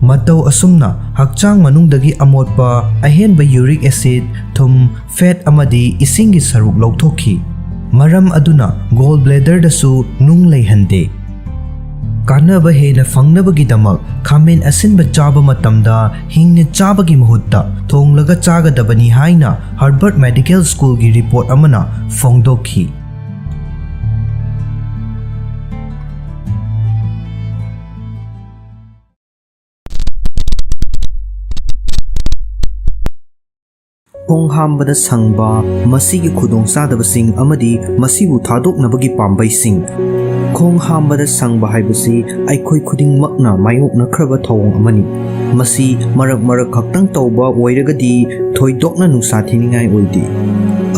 ꯃꯇꯧ ꯑꯁꯨꯝꯅ ꯍꯛꯆꯥꯡ ꯃꯅꯨꯡꯗꯒꯤ ꯑꯃꯣꯠꯄ, ꯑꯍꯦꯟꯕ uric acid, ꯊꯨꯝ, fat ꯑꯃꯗꯤ ꯏꯁꯤꯡꯒꯤ ꯁꯔꯨꯛ ꯂꯧꯊꯣꯛꯈꯤ꯫ ꯃꯔꯝ ꯑꯗꯨꯅ gallbladderꯗꯁꯨ ꯅꯨꯡ ꯂꯩꯍꯟꯗꯦ꯫ ꯀꯥꯟꯅꯕ ꯍꯦꯟꯅ ꯐꯪꯅꯕꯒꯤꯗꯃꯛ ꯈꯥꯃꯦꯟ ꯑꯁꯤꯟꯕ ꯆꯥꯕ ꯃꯇꯝꯗ ꯍꯤꯡꯅ ꯆꯥꯕꯒꯤ ꯃꯍꯨꯠꯇ ꯊꯣꯡꯂꯒ ꯆꯥꯒꯗꯕꯅꯤ ꯍꯥꯏꯅ ꯍꯥꯔꯕꯔꯠ ꯃꯦꯗꯤꯀꯦꯜ ꯁ꯭ꯀꯨꯜꯒꯤ ꯔꯤꯄꯣꯔꯠ ꯑꯃꯅ ꯐꯣꯡꯗꯣꯛꯈꯤ꯫ ꯈꯣꯡ ꯍꯥꯝꯕꯗ ꯁꯪꯕ, ꯃꯁꯤꯒꯤ ꯈꯨꯗꯣꯡꯆꯥꯗꯕꯁꯤꯡ ꯑꯃꯗꯤ ꯃꯁꯤꯕꯨ ꯊꯥꯗꯣꯛꯅꯕꯒꯤ ꯄꯥꯝꯕꯩꯁꯤꯡ꯫ ꯈꯣꯡ ꯍꯥꯝꯕꯗ ꯁꯪꯕ ꯍꯥꯏꯕꯁꯤ ꯑꯩꯈꯣꯏ ꯈꯨꯗꯤꯡꯃꯛꯅ ꯃꯥꯌꯣꯛꯅꯈ꯭ꯔꯕ ꯊꯧꯑꯣꯡ ꯑꯃꯅꯤ꯫ ꯃꯁꯤ ꯃꯔꯛ ꯃꯔꯛ ꯈꯛꯇꯪ ꯇꯧꯕ ꯑꯣꯏꯔꯒꯗꯤ ꯊꯣꯏꯗꯣꯛꯅ ꯅꯨꯡꯁꯥ ꯊꯤꯅꯤꯡꯉꯥꯏ ꯑꯣꯏꯗꯦ꯫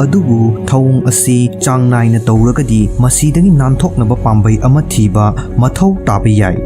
ꯑꯗꯨꯕꯨ ꯊꯧꯑꯣꯡ ꯑꯁꯤ ꯆꯥꯡ ꯅꯥꯏꯅ ꯇꯧꯔꯒꯗꯤ ꯃꯁꯤꯗꯒꯤ ꯅꯥꯟꯊꯣꯛꯅꯕ ꯄꯥꯝꯕꯩ ꯑꯃ ꯊꯤꯕ ꯃꯊꯧ ꯇꯥꯕ ꯌꯥꯏ꯫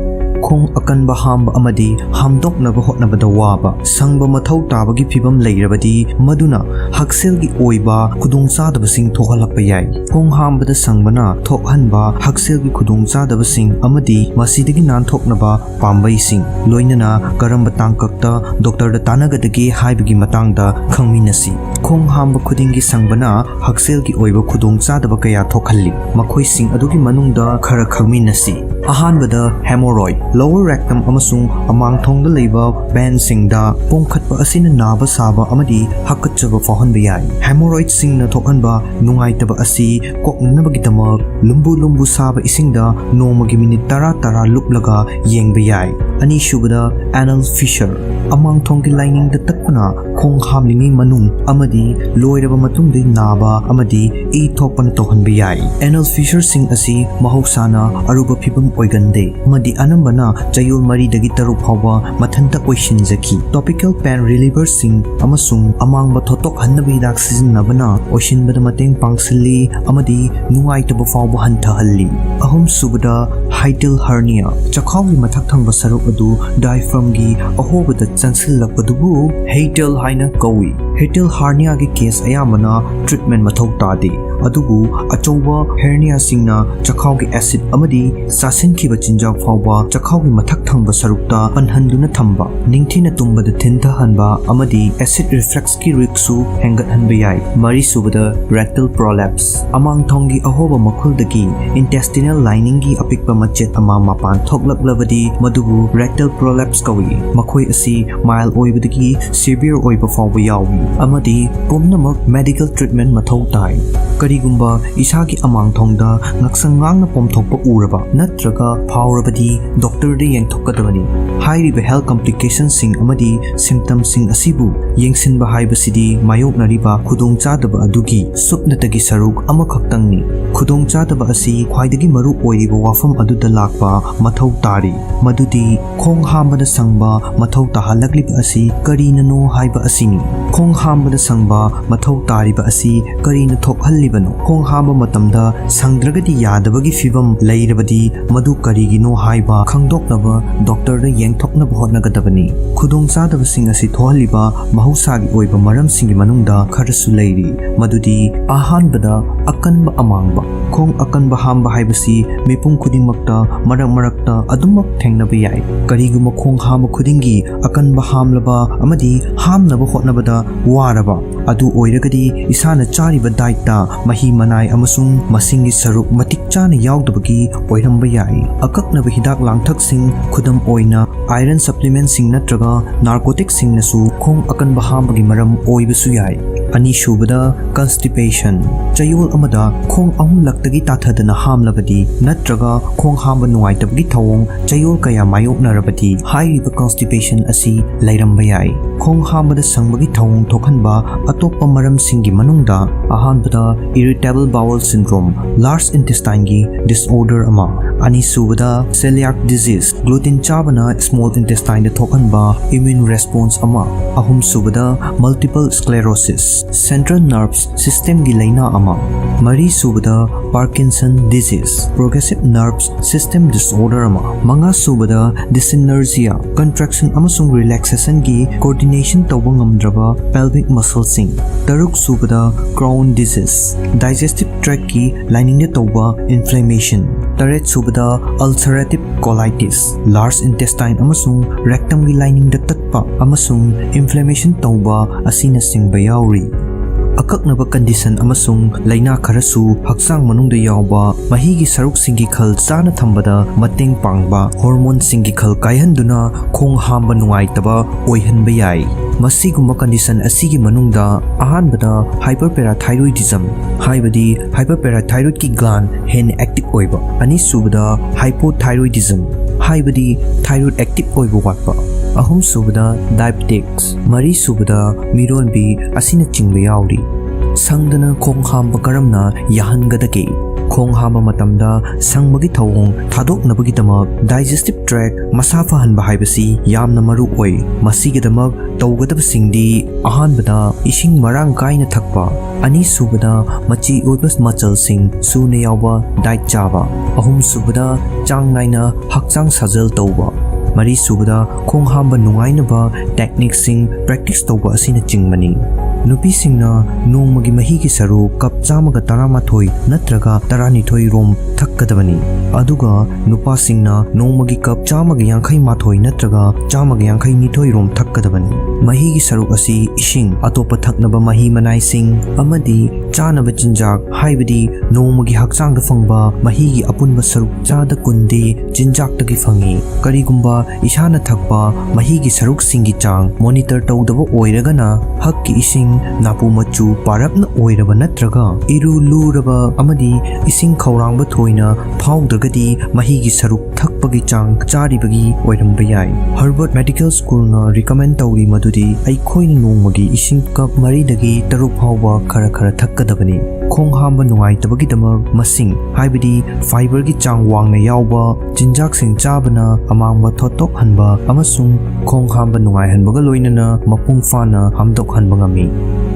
ꯈꯣꯡ ꯑꯀꯟꯕ ꯍꯥꯝꯕ ꯑꯃꯗꯤ ꯍꯥꯝꯗꯣꯛꯅꯕ ꯍꯣꯠꯅꯕꯗ ꯋꯥꯕ, ꯁꯪꯕ ꯃꯊꯧ ꯇꯥꯕꯒꯤ ꯐꯤꯚꯝ ꯂꯩꯔꯕꯗꯤ ꯃꯗꯨꯅ ꯍꯛꯁꯦꯜꯒꯤ ꯑꯣꯏꯕ ꯈꯨꯗꯣꯡꯆꯥꯗꯕꯁꯤꯡ ꯊꯣꯛꯍꯜꯂꯛꯄ ꯌꯥꯏ꯫ ꯈꯣꯡ ꯍꯥꯝꯕꯗ ꯁꯪꯕꯅ ꯊꯣꯛꯍꯟꯕ ꯍꯛꯁꯦꯜꯒꯤ ꯈꯨꯗꯣꯡꯆꯥꯗꯕꯁꯤꯡ ꯑꯃꯗꯤ ꯃꯁꯤꯗꯒꯤ ꯅꯥꯟꯊꯣꯛꯅꯕ ꯄꯥꯝꯕꯩꯁꯤꯡ, ꯂꯣꯏꯅꯅ ꯀꯔꯝꯕ ꯇꯥꯡꯀꯛꯇ ꯗꯣꯛꯇꯔꯗ ꯇꯥꯟꯅꯒꯗꯒꯦ ꯍꯥꯏꯕꯒꯤ ꯃꯇꯥꯡꯗ ꯈꯪꯃꯤꯟꯅꯁꯤ꯫ ꯈꯣꯡ ꯍꯥꯝꯕ ꯈꯨꯗꯤꯡꯒꯤ ꯁꯪꯕꯅ ꯍꯛꯁꯦꯜꯒꯤ ꯑꯣꯏꯕ ꯈꯨꯗꯣꯡꯆꯥꯗꯕ ꯀꯌꯥ ꯊꯣꯛꯍꯜꯂꯤ꯫ ꯃꯈꯣꯏꯁꯤꯡ ꯑꯗꯨꯒꯤ ꯃꯅꯨꯡꯗ ꯈꯔ ꯈꯪꯃꯤꯟꯅꯁꯤ꯫ ꯑꯍꯥꯟꯕꯗ, ꯍꯦꯃꯣꯔꯣꯏꯗ꯫ ꯂꯣꯋꯔ ꯔꯦꯛꯇꯝ ꯑꯃꯁꯨꯡ ꯑꯃꯥꯡꯊꯣꯡꯗ ꯂꯩꯕ ꯚꯦꯟꯁꯤꯡꯗ ꯄꯣꯝꯈꯠꯄ ꯑꯁꯤꯅ ꯅꯥꯕ ꯁꯥꯕ ꯑꯃꯗꯤ ꯍꯥꯀꯠꯆꯕ ꯐꯥꯎꯍꯟꯕ ꯌꯥꯏ꯫ ꯍꯦꯃꯣꯔꯣꯏꯗꯁꯤꯡꯅ ꯊꯣꯛꯍꯟꯕ ꯅꯨꯡꯉꯥꯏꯇꯕ ꯑꯁꯤ ꯀꯣꯛꯅꯅꯕꯒꯤꯗꯃꯛ ꯂꯨꯝꯕꯨ ꯂꯨꯝꯕꯨ ꯁꯥꯕ ꯏꯁꯤꯡꯗ ꯅꯣꯡꯃꯒꯤ ꯃꯤꯅꯤꯠ ꯇꯔꯥ ꯇꯔꯥ ꯂꯨꯞꯂꯒ ꯌꯦꯡꯕ ꯌꯥꯏ꯫ ꯑꯅꯤꯁꯨꯕꯗ, ꯑꯦꯅꯜ ꯐꯤꯁꯔ꯫ ꯑꯃꯥꯡꯊꯣꯡꯒꯤ ꯂꯥꯏꯅꯤꯡꯗ ꯇꯠꯄꯅ ꯈꯣꯡ ꯍꯥꯝꯂꯤꯉꯩ ꯃꯅꯨꯡ ꯑꯃꯗꯤ ꯂꯣꯏꯔꯕ ꯃꯇꯨꯡꯗ ꯅꯥꯕ ꯑꯃꯗꯤ ꯏ ꯊꯣꯛꯄꯅ ꯇꯧꯍꯟꯕ ꯌꯥꯏ꯫ ꯑꯦꯅꯜ ꯐꯤꯁꯔꯁꯤꯡ ꯑꯁꯤ ꯃꯍꯧꯁꯥꯅ ꯑꯔꯨꯕ ꯐꯤꯚꯝ ꯑꯣꯏꯒꯟꯗꯦ ꯑꯃꯗꯤ ꯑꯅꯝꯕꯅ ꯆꯌꯣꯜ ꯃꯔꯤꯗꯒꯤ ꯇꯔꯨꯛ ꯐꯥꯎꯕ ꯃꯊꯟꯇ ꯑꯣꯏꯁꯤꯟꯖꯈꯤ꯫ ꯇꯣꯄꯤꯀꯦꯜ ꯄꯦꯟ ꯔꯤꯂꯤꯚꯔꯁꯤꯡ ꯑꯃꯁꯨꯡ ꯑꯃꯥꯡꯕ ꯊꯣꯠꯇꯣꯛꯍꯟꯅꯕ ꯍꯤꯗꯥꯛ ꯁꯤꯖꯤꯟꯅꯕꯅ ꯑꯣꯏꯁꯤꯟꯕꯗ ꯃꯇꯦꯡ ꯄꯥꯡꯁꯤꯜꯂꯤ ꯑꯃꯗꯤ ꯅꯨꯡꯉꯥꯏꯇꯕ ꯐꯥꯎꯕ ꯍꯟꯊꯍꯜꯂꯤ꯫ ꯑꯍꯨꯝꯁꯨꯕꯗ, ꯍꯥꯏꯇꯦꯜ ꯍꯔꯅꯤꯌꯥ꯫ ꯆꯈꯥꯎꯒꯤ ꯃꯊꯛ ꯊꯪꯕ ꯁꯔꯨꯛ ꯑꯗꯨ ꯗꯥꯏꯐ꯭ꯔꯝꯒꯤ ꯑꯍꯣꯕꯗ ꯆꯪꯁꯤꯜꯂꯛꯄꯗꯨꯕꯨ ꯍꯩꯇꯦꯜ ꯍꯥꯏꯅ ꯀꯧꯏ꯫ Hiatal herniaꯒꯤ case ꯑꯌꯥꯝꯕꯅ treatment ꯃꯊꯧ ꯇꯥꯗꯦ, ꯑꯗꯨꯕꯨ ꯑꯆꯧꯕ herniaꯁꯤꯡꯅ ꯆꯈꯥꯎꯒꯤ acid ꯑꯃꯗꯤ ꯆꯥꯁꯤꯟꯈꯤꯕ ꯆꯤꯟꯖꯥꯛ ꯐꯥꯎꯕ ꯆꯈꯥꯎꯒꯤ ꯃꯊꯛ ꯊꯪꯕ ꯁꯔꯨꯛꯇ ꯄꯟꯍꯟꯗꯨꯅ ꯊꯝꯕ, ꯅꯤꯡꯊꯤꯅ ꯇꯨꯝꯕꯗ ꯊꯤꯟꯊꯍꯟꯕ ꯑꯃꯗꯤ acid refluxꯀꯤ riskꯁꯨ ꯍꯦꯟꯒꯠꯍꯟꯕ ꯌꯥꯏ꯫ ꯃꯔꯤꯁꯨꯕꯗ, rectal prolapse꯫ ꯑꯃꯥꯡꯊꯣꯡꯒꯤ ꯑꯍꯣꯕ ꯃꯈꯨꯜꯗꯒꯤ intestinal liningꯒꯤ ꯑꯄꯤꯛꯄ ꯃꯆꯦꯠ ꯑꯃ ꯃꯄꯥꯟ ꯊꯣꯛꯂꯛꯂꯕꯗꯤ ꯃꯗꯨꯕꯨ rectal prolapse ꯀꯧꯏ꯫ ꯃꯈꯣꯏ ꯑꯁꯤ mild ꯑꯣꯏꯕꯗꯒꯤ severe ꯑꯣꯏꯕ ꯐꯥꯎꯕ ꯌꯥꯎꯏ ꯑꯃꯗꯤ ꯄꯨꯝꯅꯃꯛ medical treatment ꯃꯊꯧ ꯇꯥꯏ꯫ ꯀꯔꯤꯒꯨꯝꯕ ꯏꯁꯥꯒꯤ ꯑꯃꯥꯡꯊꯣꯡꯗ ꯉꯛꯁꯪ ꯉꯥꯡꯅ ꯄꯣꯝꯊꯣꯛꯄ ꯎꯔꯕ ꯅꯠꯇ꯭ꯔꯒ ꯐꯥꯎꯔꯕꯗꯤ doctorꯗ ꯌꯦꯡꯊꯣꯛꯀꯗꯕꯅꯤ꯫ ꯍꯥꯏꯔꯤꯕ health complicationꯁꯤꯡ ꯑꯃꯗꯤ symptomꯁꯤꯡ ꯑꯁꯤꯕꯨ ꯌꯦꯡꯁꯤꯟꯕ ꯍꯥꯏꯕꯁꯤꯗꯤ ꯃꯥꯌꯣꯛꯅꯔꯤꯕ ꯈꯨꯗꯣꯡꯆꯥꯗꯕ ꯑꯗꯨꯒꯤ ꯁꯨꯞꯅꯇꯒꯤ ꯁꯔꯨꯛ ꯑꯃꯈꯛꯇꯪꯅꯤ꯫ ꯈꯨꯗꯣꯡꯆꯥꯗꯕ ꯑꯁꯤ ꯈ꯭ꯋꯥꯏꯗꯒꯤ ꯃꯔꯨ ꯑꯣꯏꯔꯤꯕ ꯋꯥꯐꯝ ꯑꯗꯨꯗ ꯂꯥꯛꯄ ꯃꯊꯧ ꯇꯥꯔꯤ, ꯃꯗꯨꯗꯤ ꯈꯣꯡ ꯍꯥꯝꯕꯗ ꯁꯪꯕ ꯃꯊꯧ ꯇꯥꯍꯜꯂꯛꯂꯤꯕ ꯑꯁꯤ ꯀꯔꯤꯅꯅꯣ ꯍꯥꯏꯕ ꯑꯁꯤꯅꯤ꯫ ꯈꯣꯡ ꯍꯥꯝꯕꯗ ꯁꯪꯕ ꯃꯊꯧ ꯇꯥꯔꯤꯕ ꯑꯁꯤ ꯀꯔꯤꯅ ꯊꯣꯛꯍꯜꯂꯤꯕꯅꯣ? ꯈꯣꯡ ꯍꯥꯝꯕ ꯃꯇꯝꯗ ꯁꯪꯗ꯭ꯔꯒꯗꯤ ꯌꯥꯗꯕꯒꯤ ꯐꯤꯚꯝ ꯂꯩꯔꯕꯗꯤ ꯃꯗꯨ ꯀꯔꯤꯒꯤꯅꯣ ꯍꯥꯏꯕ ꯈꯪꯗꯣꯛꯅꯕ doctorꯗ ꯌꯦꯡꯊꯣꯛꯅꯕ ꯍꯣꯠꯅꯒꯗꯕꯅꯤ꯫ ꯈꯨꯗꯣꯡꯆꯥꯗꯕꯁꯤꯡ ꯑꯁꯤ ꯊꯣꯛꯍꯜꯂꯤꯕ ꯃꯍꯧꯁꯥꯒꯤ ꯑꯣꯏꯕ ꯃꯔꯝꯁꯤꯡꯒꯤ ꯃꯅꯨꯡꯗ ꯈꯔꯁꯨ ꯂꯩꯔꯤ, ꯃꯗꯨꯗꯤ ꯑꯍꯥꯟꯕꯗ ꯑꯀꯟꯕ ꯑꯃꯥꯡꯕ꯫ ꯈꯣꯡ ꯑꯀꯟꯕ ꯍꯥꯝꯕ ꯍꯥꯏꯕꯁꯤ ꯃꯤꯄꯨꯝ ꯈꯨꯗꯤꯡꯃꯛꯇ ꯃꯔꯛ ꯃꯔꯛꯇ ꯑꯗꯨꯃꯛ ꯊꯦꯡꯅꯕ ꯌꯥꯏ꯫ ꯀꯔꯤꯒꯨꯝꯕ ꯈꯣꯡ ꯍꯥꯝꯕ ꯈꯨꯗꯤꯡꯒꯤ ꯑꯀꯟꯕ ꯍꯥꯝꯂꯕ ꯑꯃꯗꯤ ꯍꯥꯝꯅꯕ ꯍꯣꯠꯅꯕꯗ ꯋꯥꯔꯕ ꯑꯗꯨ ꯑꯣꯏꯔꯒꯗꯤ ꯏꯁꯥꯅ ꯆꯥꯔꯤꯕ dietꯇ ꯃꯍꯤ ꯃꯅꯥꯏ ꯑꯃꯁꯨꯡ ꯃꯁꯤꯡꯒꯤ ꯁꯔꯨꯛ ꯃꯇꯤꯛ ꯆꯥꯅ ꯌꯥꯎꯗꯕꯒꯤ ꯑꯣꯏꯔꯝꯕ ꯌꯥꯏ꯫ ꯑꯀꯛꯅꯕ ꯍꯤꯗꯥꯛ ꯂꯥꯡꯊꯛꯁꯤꯡ, ꯈꯨꯗꯝ ꯑꯣꯏꯅ iron supplementꯁꯤꯡ ꯅꯠꯇ꯭ꯔꯒ narcoticꯁꯤꯡꯅꯁꯨ ꯈꯣꯡ ꯑꯀꯟꯕ ꯍꯥꯝꯕꯒꯤ ꯃꯔꯝ ꯑꯣꯏꯕꯁꯨ ꯌꯥꯏ꯫ ꯑꯅꯤꯁꯨꯕꯗ, constipation꯫ ꯆꯌꯣꯜ ꯑꯃꯗ ꯈꯣꯡ ꯑꯍꯨꯝꯂꯛꯇꯒꯤ ꯇꯥꯊꯗꯅ ꯍꯥꯝꯂꯕꯗꯤ ꯅꯠꯇ꯭ꯔꯒ ꯈꯣꯡ ꯍꯥꯝꯕ ꯅꯨꯡꯉꯥꯏꯇꯕꯒꯤ ꯊꯧꯑꯣꯡ ꯆꯌꯣꯜ ꯀꯌꯥ ꯃꯥꯌꯣꯛꯅꯔꯕꯗꯤ ꯍꯥꯏꯔꯤꯕ constipation ꯑꯁꯤ ꯂꯩꯔꯝꯕ ꯌꯥꯏ꯫ ꯈꯣꯡ ꯍꯥꯝꯕꯗ ꯁꯪꯕꯒꯤ ꯊꯧꯑꯣꯡ ꯊꯣꯛꯍꯟꯕ ꯑꯇꯣꯞꯄ ꯃꯔꯝꯁꯤꯡꯒꯤ ꯃꯅꯨꯡꯗ ꯑꯍꯥꯟꯕꯗ irritable bowel syndrome, large intestineꯒꯤ disorder ꯑꯃ, ꯑꯅꯤꯁꯨꯕꯗ celiac disease, gluten ꯆꯥꯕꯅ small intestine ꯊꯣꯛꯍꯟꯕ immune response ꯑꯃ꯫ ꯑꯍꯨꯝꯁꯨꯕꯗ multiple sclerosis, central nerves systemꯒꯤ ꯂꯩꯅꯥ ꯑꯃ꯫ ꯃꯔꯤꯁꯨꯕꯗ Parkinson disease, progressive nerves system disorder ꯑꯃ꯫ ꯃꯉꯥꯁꯨꯕꯗ dyssynergia, contraction ꯑꯃꯁꯨꯡ relaxationꯒꯤ coordination ꯇꯧꯕ ꯉꯝꯗ꯭ꯔꯕ pelvic muscleꯁꯤꯡ꯫ ꯇꯔꯨꯛꯁꯨꯕꯗ Crohn disease, digestive tractꯀꯤ liningꯗ ꯇꯧꯕ inflammation꯫ ꯇꯔꯦꯠꯁꯨꯕꯗ ulcerative colitis, large intestine ꯑꯃꯁꯨꯡ rectumꯒꯤ liningꯗ ꯇꯠꯄ ꯑꯃꯁꯨꯡ inflammation ꯇꯧꯕ ꯑꯁꯤꯅꯆꯤꯡꯕ ꯌꯥꯎꯔꯤ꯫ ꯑꯀꯛꯅꯕ condition ꯑꯃꯁꯨꯡ ꯂꯩꯅꯥ ꯈꯔꯁꯨ ꯍꯛꯆꯥꯡ ꯃꯅꯨꯡꯗ ꯌꯥꯎꯕ ꯃꯍꯤꯒꯤ ꯁꯔꯨꯛꯁꯤꯡꯒꯤ ꯈꯜ ꯆꯥꯅ ꯊꯝꯕꯗ ꯃꯇꯦꯡ ꯄꯥꯡꯕ hormoneꯁꯤꯡꯒꯤ ꯈꯜ ꯀꯥꯏꯍꯟꯗꯨꯅ ꯈꯣꯡ ꯍꯥꯝꯕ ꯅꯨꯡꯉꯥꯏꯇꯕ ꯑꯣꯏꯍꯟꯕ ꯌꯥꯏ꯫ ꯃꯁꯤꯒꯨꯝꯕ condition ꯑꯁꯤꯒꯤ ꯃꯅꯨꯡꯗ ꯑꯍꯥꯟꯕꯗ hyperparathyroidism, ꯍꯥꯏꯕꯗꯤ hyperparathyroidꯀꯤ gland ꯍꯦꯟꯅ active ꯑꯣꯏꯕ, ꯑꯅꯤꯁꯨꯕꯗ hypothyroidism, ꯍꯥꯏꯕꯗꯤ thyroid active ꯑꯣꯏꯕ ꯋꯥꯠꯄ, ꯑꯍꯨꯝꯁꯨꯕꯗ diabetics, ꯃꯔꯤꯁꯨꯕꯗ ꯃꯤꯔꯣꯟꯕꯤ ꯑꯁꯤꯅꯆꯤꯡꯕ ꯌꯥꯎꯔꯤ꯫ ꯁꯪꯗꯅ ꯈꯣꯡ ꯍꯥꯝꯕ ꯀꯔꯝꯅ ꯌꯥꯍꯟꯒꯗꯒꯦ? ꯈꯣꯡ ꯍꯥꯝꯕ ꯃꯇꯝꯗ ꯁꯪꯕꯒꯤ ꯊꯧꯑꯣꯡ ꯊꯥꯗꯣꯛꯅꯕꯒꯤꯗꯃꯛ digestive tract ꯃꯁꯥ ꯐꯍꯟꯕ ꯍꯥꯏꯕꯁꯤ ꯌꯥꯝꯅ ꯃꯔꯨ ꯑꯣꯏ꯫ ꯃꯁꯤꯒꯤꯗꯃꯛ ꯇꯧꯒꯗꯕꯁꯤꯡꯗꯤ: ꯑꯍꯥꯟꯕꯗ, ꯏꯁꯤꯡ ꯃꯔꯥꯡ ꯀꯥꯏꯅ ꯊꯛꯄ꯫ ꯑꯅꯤꯁꯨꯕꯗ, ꯃꯆꯤ ꯑꯣꯏꯕ ꯃꯆꯜꯁꯤꯡ ꯁꯨꯅ ꯌꯥꯎꯕ diet ꯆꯥꯕ꯫ ꯑꯍꯨꯝꯁꯨꯕꯗ, ꯆꯥꯡ ꯅꯥꯏꯅ ꯍꯛꯆꯥꯡ ꯁꯥꯖꯦꯜ ꯇꯧꯕ꯫ ꯃꯔꯤꯁꯨꯕꯗ, ꯈꯣꯡ ꯍꯥꯝꯕ ꯅꯨꯡꯉꯥꯏꯅꯕ techniqueꯁꯤꯡ practice ꯇꯧꯕ ꯑꯁꯤꯅꯆꯤꯡꯕꯅꯤ꯫ ꯅꯨꯄꯤꯁꯤꯡꯅ ꯅꯣꯡꯃꯒꯤ ꯃꯍꯤꯒꯤ ꯁꯔꯨꯛ ꯀꯞ ꯆꯥꯝꯃꯒ ꯇꯔꯥꯃꯥꯊꯣꯏ ꯅꯠꯇ꯭ꯔꯒ ꯇꯔꯥꯅꯤꯊꯣꯏ ꯔꯣꯝ ꯊꯛꯀꯗꯕꯅꯤ, ꯑꯗꯨꯒ ꯅꯨꯄꯥꯁꯤꯡꯅ ꯅꯣꯡꯃꯒꯤ ꯀꯞ ꯆꯥꯝꯃꯒ ꯌꯥꯡꯈꯩ ꯃꯥꯊꯣꯏ ꯅꯠꯇ꯭ꯔꯒ ꯆꯥꯝꯃꯒ ꯌꯥꯡꯈꯩ ꯅꯤꯊꯣꯏ ꯔꯣꯝ ꯊꯛꯀꯗꯕꯅꯤ꯫ ꯃꯍꯤꯒꯤ ꯁꯔꯨꯛ ꯑꯁꯤ ꯏꯁꯤꯡ, ꯑꯇꯣꯞꯄ ꯊꯛꯅꯕ ꯃꯍꯤ ꯃꯅꯥꯏꯁꯤꯡ ꯑꯃꯗꯤ ꯆꯥꯅꯕ ꯆꯤꯟꯖꯥꯛ, ꯍꯥꯏꯕꯗꯤ ꯅꯣꯡꯃꯒꯤ ꯍꯛꯆꯥꯡꯗ ꯐꯪꯕ ꯃꯍꯤꯒꯤ ꯑꯄꯨꯟꯕ ꯁꯔꯨꯛ ꯆꯥꯗ ꯀꯨꯟꯗꯤ ꯆꯤꯟꯖꯥꯛꯇꯒꯤ ꯐꯪꯏ꯫ ꯀꯔꯤꯒꯨꯝꯕ ꯏꯁꯥꯅ ꯊꯛꯄ ꯃꯍꯤꯒꯤ ꯁꯔꯨꯛꯁꯤꯡꯒꯤ ꯆꯥꯡ monitor ꯇꯧꯗꯕ ꯑꯣꯏꯔꯒꯅ, ꯍꯛꯀꯤ ꯏꯁꯤꯡ ꯅꯥꯄꯨ ꯃꯆꯨ ꯄꯥꯔꯞꯅ ꯑꯣꯏꯔꯕ ꯅꯠꯇ꯭ꯔꯒ ꯏꯔꯨ ꯂꯨꯔꯕ ꯑꯃꯗꯤ ꯏꯁꯤꯡ ꯈꯧꯔꯥꯡꯕ ꯊꯣꯏꯅ ꯐꯥꯎꯗ꯭ꯔꯒꯗꯤ ꯃꯍꯤꯒꯤ ꯁꯔꯨꯛ ꯊꯛꯄꯒꯤ ꯆꯥꯡ ꯆꯥꯔꯤꯕꯒꯤ ꯑꯣꯏꯔꯝꯕ ꯌꯥꯏ꯫ Harvard Medical Schoolꯅ recommend ꯇꯧꯔꯤ ꯃꯗꯨꯗꯤ ꯑꯩꯈꯣꯏꯅ ꯅꯣꯡꯃꯒꯤ ꯏꯁꯤꯡ ꯀꯞ ꯃꯔꯤꯗꯒꯤ ꯇꯔꯨꯛ ꯐꯥꯎꯕ ꯈꯔ ꯈꯔ ꯊꯛꯀꯗꯕꯅꯤ꯫ ꯈꯣꯡ ꯍꯥꯝꯕ ꯅꯨꯡꯉꯥꯏꯇꯕꯒꯤꯗꯃꯛ ꯃꯁꯤꯡ, ꯍꯥꯏꯕꯗꯤ fiberꯒꯤ ꯆꯥꯡ ꯋꯥꯡꯅ ꯌꯥꯎꯕ ꯆꯤꯟꯖꯥꯛꯁꯤꯡ ꯆꯥꯕꯅ ꯑꯃꯥꯡꯕ ꯊꯣꯠꯇꯣꯛꯍꯟꯕ ꯑꯃꯁꯨꯡ ꯈꯣꯡ ꯍꯥꯝꯕ ꯅꯨꯡꯉꯥꯏꯍꯟꯕꯒ ꯂꯣꯏꯅꯅ ꯃꯄꯨꯡ ꯐꯥꯅ ꯍꯥꯝꯗꯣꯛꯍꯟꯕ ꯉꯝꯃꯤ꯫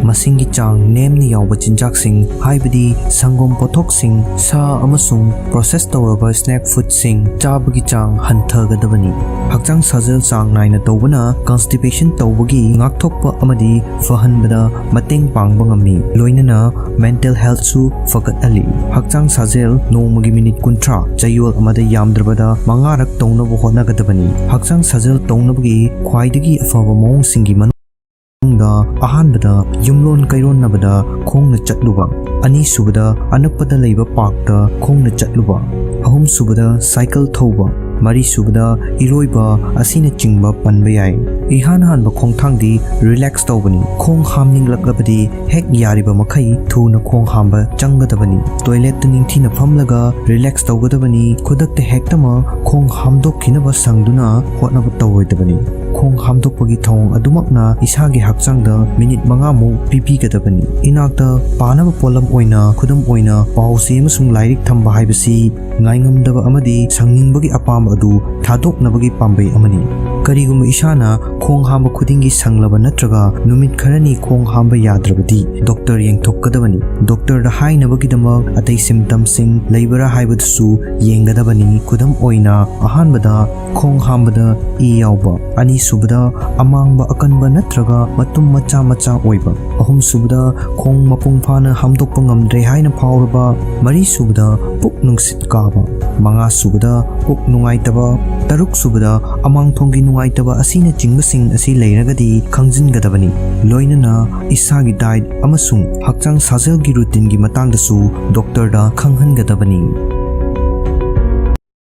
ꯃꯁꯤꯡꯒꯤ ꯆꯥꯡ ꯅꯦꯝꯅ ꯌꯥꯎꯕ ꯆꯤꯟꯖꯥꯛꯁꯤꯡ, ꯍꯥꯏꯕꯗꯤ ꯁꯪꯒꯣꯝ ꯄꯣꯠꯊꯣꯛꯁꯤꯡ, ꯁꯥ ꯑꯃꯁꯨꯡ process ꯇꯧꯔꯕ snack foodꯁꯤꯡ ꯆꯥꯕꯒꯤ ꯆꯥꯡ ꯍꯟꯊꯒꯗꯕꯅꯤ꯫ ꯍꯛꯆꯥꯡ ꯁꯥꯖꯦꯜ ꯆꯥꯡ ꯅꯥꯏꯅ ꯇꯧꯕꯅ constipation ꯇꯧꯕꯒꯤ ꯉꯥꯛꯊꯣꯛꯄ ꯑꯃꯗꯤ ꯐꯍꯟꯕꯗ ꯃꯇꯦꯡ ꯄꯥꯡꯕ ꯉꯝꯃꯤ, ꯂꯣꯏꯅꯅ mental healthꯁꯨ ꯐꯒꯠꯍꯜꯂꯤ꯫ ꯍꯛꯆꯥꯡ ꯁꯥꯖꯦꯜ ꯅꯣꯡꯃꯒꯤ ꯃꯤꯅꯤꯠ ꯀꯨꯟꯊ꯭ꯔꯥ, ꯆꯌꯣꯜ ꯑꯃꯗ ꯌꯥꯝꯗ꯭ꯔꯕꯗ ꯃꯉꯥꯔꯛ ꯇꯧꯅꯕ ꯍꯣꯠꯅꯒꯗꯕꯅꯤ꯫ ꯍꯛꯆꯥꯡ ꯁꯥꯖꯦꯜ ꯇꯧꯅꯕꯒꯤ ꯈ꯭ꯋꯥꯏꯗꯒꯤ ꯑꯐꯕ ꯃꯑꯣꯡꯁꯤꯡꯒꯤ ꯃꯅꯨꯡꯗ ꯑꯍꯥꯟꯕꯗ ꯌꯨꯝꯂꯣꯟ ꯀꯩꯔꯣꯟꯅꯕꯗ ꯈꯣꯡꯅ ꯆꯠꯂꯨꯕ, ꯑꯅꯤꯁꯨꯕꯗ ꯑꯅꯛꯄꯗ ꯂꯩꯕ parkꯇ ꯈꯣꯡꯅ ꯆꯠꯂꯨꯕ, ꯑꯍꯨꯝꯁꯨꯕꯗ cycle ꯊꯧꯕ, ꯃꯔꯤꯁꯨꯕꯗ ꯏꯔꯣꯏꯕ ꯑꯁꯤꯅꯆꯤꯡꯕ ꯄꯟꯕ ꯌꯥꯏ꯫ ꯏꯍꯥꯟ ꯍꯥꯟꯕ ꯈꯣꯡꯊꯥꯡꯗꯤ relax ꯇꯧꯕꯅꯤ꯫ ꯈꯣꯡ ꯍꯥꯝꯅꯤꯡꯂꯛꯂꯕꯗꯤ ꯍꯦꯛ ꯌꯥꯔꯤꯕ ꯃꯈꯩ ꯊꯨꯅ ꯈꯣꯡ ꯍꯥꯝꯕ ꯆꯪꯒꯗꯕꯅꯤ꯫ Toiletꯇ ꯅꯤꯡꯊꯤꯅ ꯐꯝꯂꯒ relax ꯇꯧꯒꯗꯕꯅꯤ꯫ ꯈꯨꯗꯛꯇ ꯍꯦꯛꯇꯃꯛ ꯈꯣꯡ ꯍꯥꯝꯗꯣꯛꯈꯤꯅꯕ ꯁꯪꯗꯨꯅ ꯍꯣꯠꯅꯕ ꯇꯧꯔꯣꯏꯗꯕꯅꯤ꯫ ꯈꯣꯡ ꯍꯥꯝꯗꯣꯛꯄꯒꯤ ꯊꯧꯑꯣꯡ ꯑꯗꯨꯃꯛꯅ ꯏꯁꯥꯒꯤ ꯍꯛꯆꯥꯡꯗ ꯃꯤꯅꯤꯠ ꯃꯉꯥꯃꯨꯛ ꯄꯤꯕꯤꯒꯗꯕꯅꯤ꯫ ꯏꯅꯥꯛꯇ ꯄꯥꯅꯕ ꯄꯣꯠꯂꯝ ꯑꯣꯏꯅ, ꯈꯨꯗꯝ ꯑꯣꯏꯅ, ꯄꯥꯎ ꯆꯦ ꯑꯃꯁꯨꯡ ꯂꯥꯏꯔꯤꯛ ꯊꯝꯕ ꯍꯥꯏꯕꯁꯤ ꯉꯥꯏꯉꯝꯗꯕ ꯑꯃꯗꯤ ꯁꯪꯅꯤꯡꯕꯒꯤ ꯑꯄꯥꯝꯕ ꯑꯗꯨ ꯊꯥꯗꯣꯛꯅꯕꯒꯤ ꯄꯥꯝꯕꯩ ꯑꯃꯅꯤ꯫ ꯀꯔꯤꯒꯨꯝꯕ ꯏꯁꯥꯅ ꯈꯣꯡ ꯍꯥꯝꯕ ꯈꯨꯗꯤꯡꯒꯤ ꯁꯪꯂꯕ ꯅꯠꯇ꯭ꯔꯒ ꯅꯨꯃꯤꯠ ꯈꯔꯅꯤ ꯈꯣꯡ ꯍꯥꯝꯕ ꯌꯥꯗ꯭ꯔꯕꯗꯤ, doctor ꯌꯦꯡꯊꯣꯛꯀꯗꯕꯅꯤ꯫ Doctorꯗ ꯍꯥꯏꯅꯕꯒꯤꯗꯃꯛ ꯑꯇꯩ symptomꯁꯤꯡ ꯂꯩꯕ꯭ꯔꯥ ꯍꯥꯏꯕꯗꯨꯁꯨ ꯌꯦꯡꯒꯗꯕꯅꯤ꯫ ꯈꯨꯗꯝ ꯑꯣꯏꯅ, ꯑꯍꯥꯟꯕꯗ, ꯈꯣꯡ ꯍꯥꯝꯕꯗ ꯏ ꯌꯥꯎꯕ, ꯑꯅꯤꯁꯨꯕꯗ, ꯑꯃꯥꯡꯕ ꯑꯀꯟꯕ ꯅꯠꯇ꯭ꯔꯒ ꯃꯇꯨꯝ ꯃꯆꯥ ꯃꯆꯥ ꯑꯣꯏꯕ, ꯑꯍꯨꯝꯁꯨꯕꯗ, ꯈꯣꯡ ꯃꯄꯨꯡ ꯐꯥꯅ ꯍꯥꯝꯗꯣꯛꯄ ꯉꯝꯗ꯭ꯔꯦ ꯍꯥꯏꯅ ꯐꯥꯎꯔꯕ, ꯃꯔꯤꯁꯨꯕꯗ, ꯄꯨꯛ ꯅꯨꯡꯁꯤꯠ ꯀꯥꯕ, ꯃꯉꯥꯁꯨꯕꯗ, ꯄꯨꯛ ꯅꯨꯡꯉꯥꯏꯇꯕ, ꯇꯔꯨꯛꯁꯨꯕꯗ, ꯑꯃꯥꯡꯊꯣꯡꯒꯤ ꯅꯨꯡꯉꯥꯏꯇꯕ ꯑꯁꯤꯅꯆꯤꯡꯕꯁꯤꯡ ꯑꯁꯤ ꯂꯩꯔꯒꯗꯤ ꯈꯪꯖꯤꯟꯒꯗꯕꯅꯤ꯫ ꯂꯣꯏꯅꯅ ꯏꯁꯥꯒꯤ diet ꯑꯃꯁꯨꯡ ꯍꯛꯆꯥꯡ ꯁꯥꯖꯦꯜꯒꯤ routineꯒꯤ ꯃꯇꯥꯡꯗꯁꯨ doctorꯗ ꯈꯪꯍꯟꯒꯗꯕꯅꯤ꯫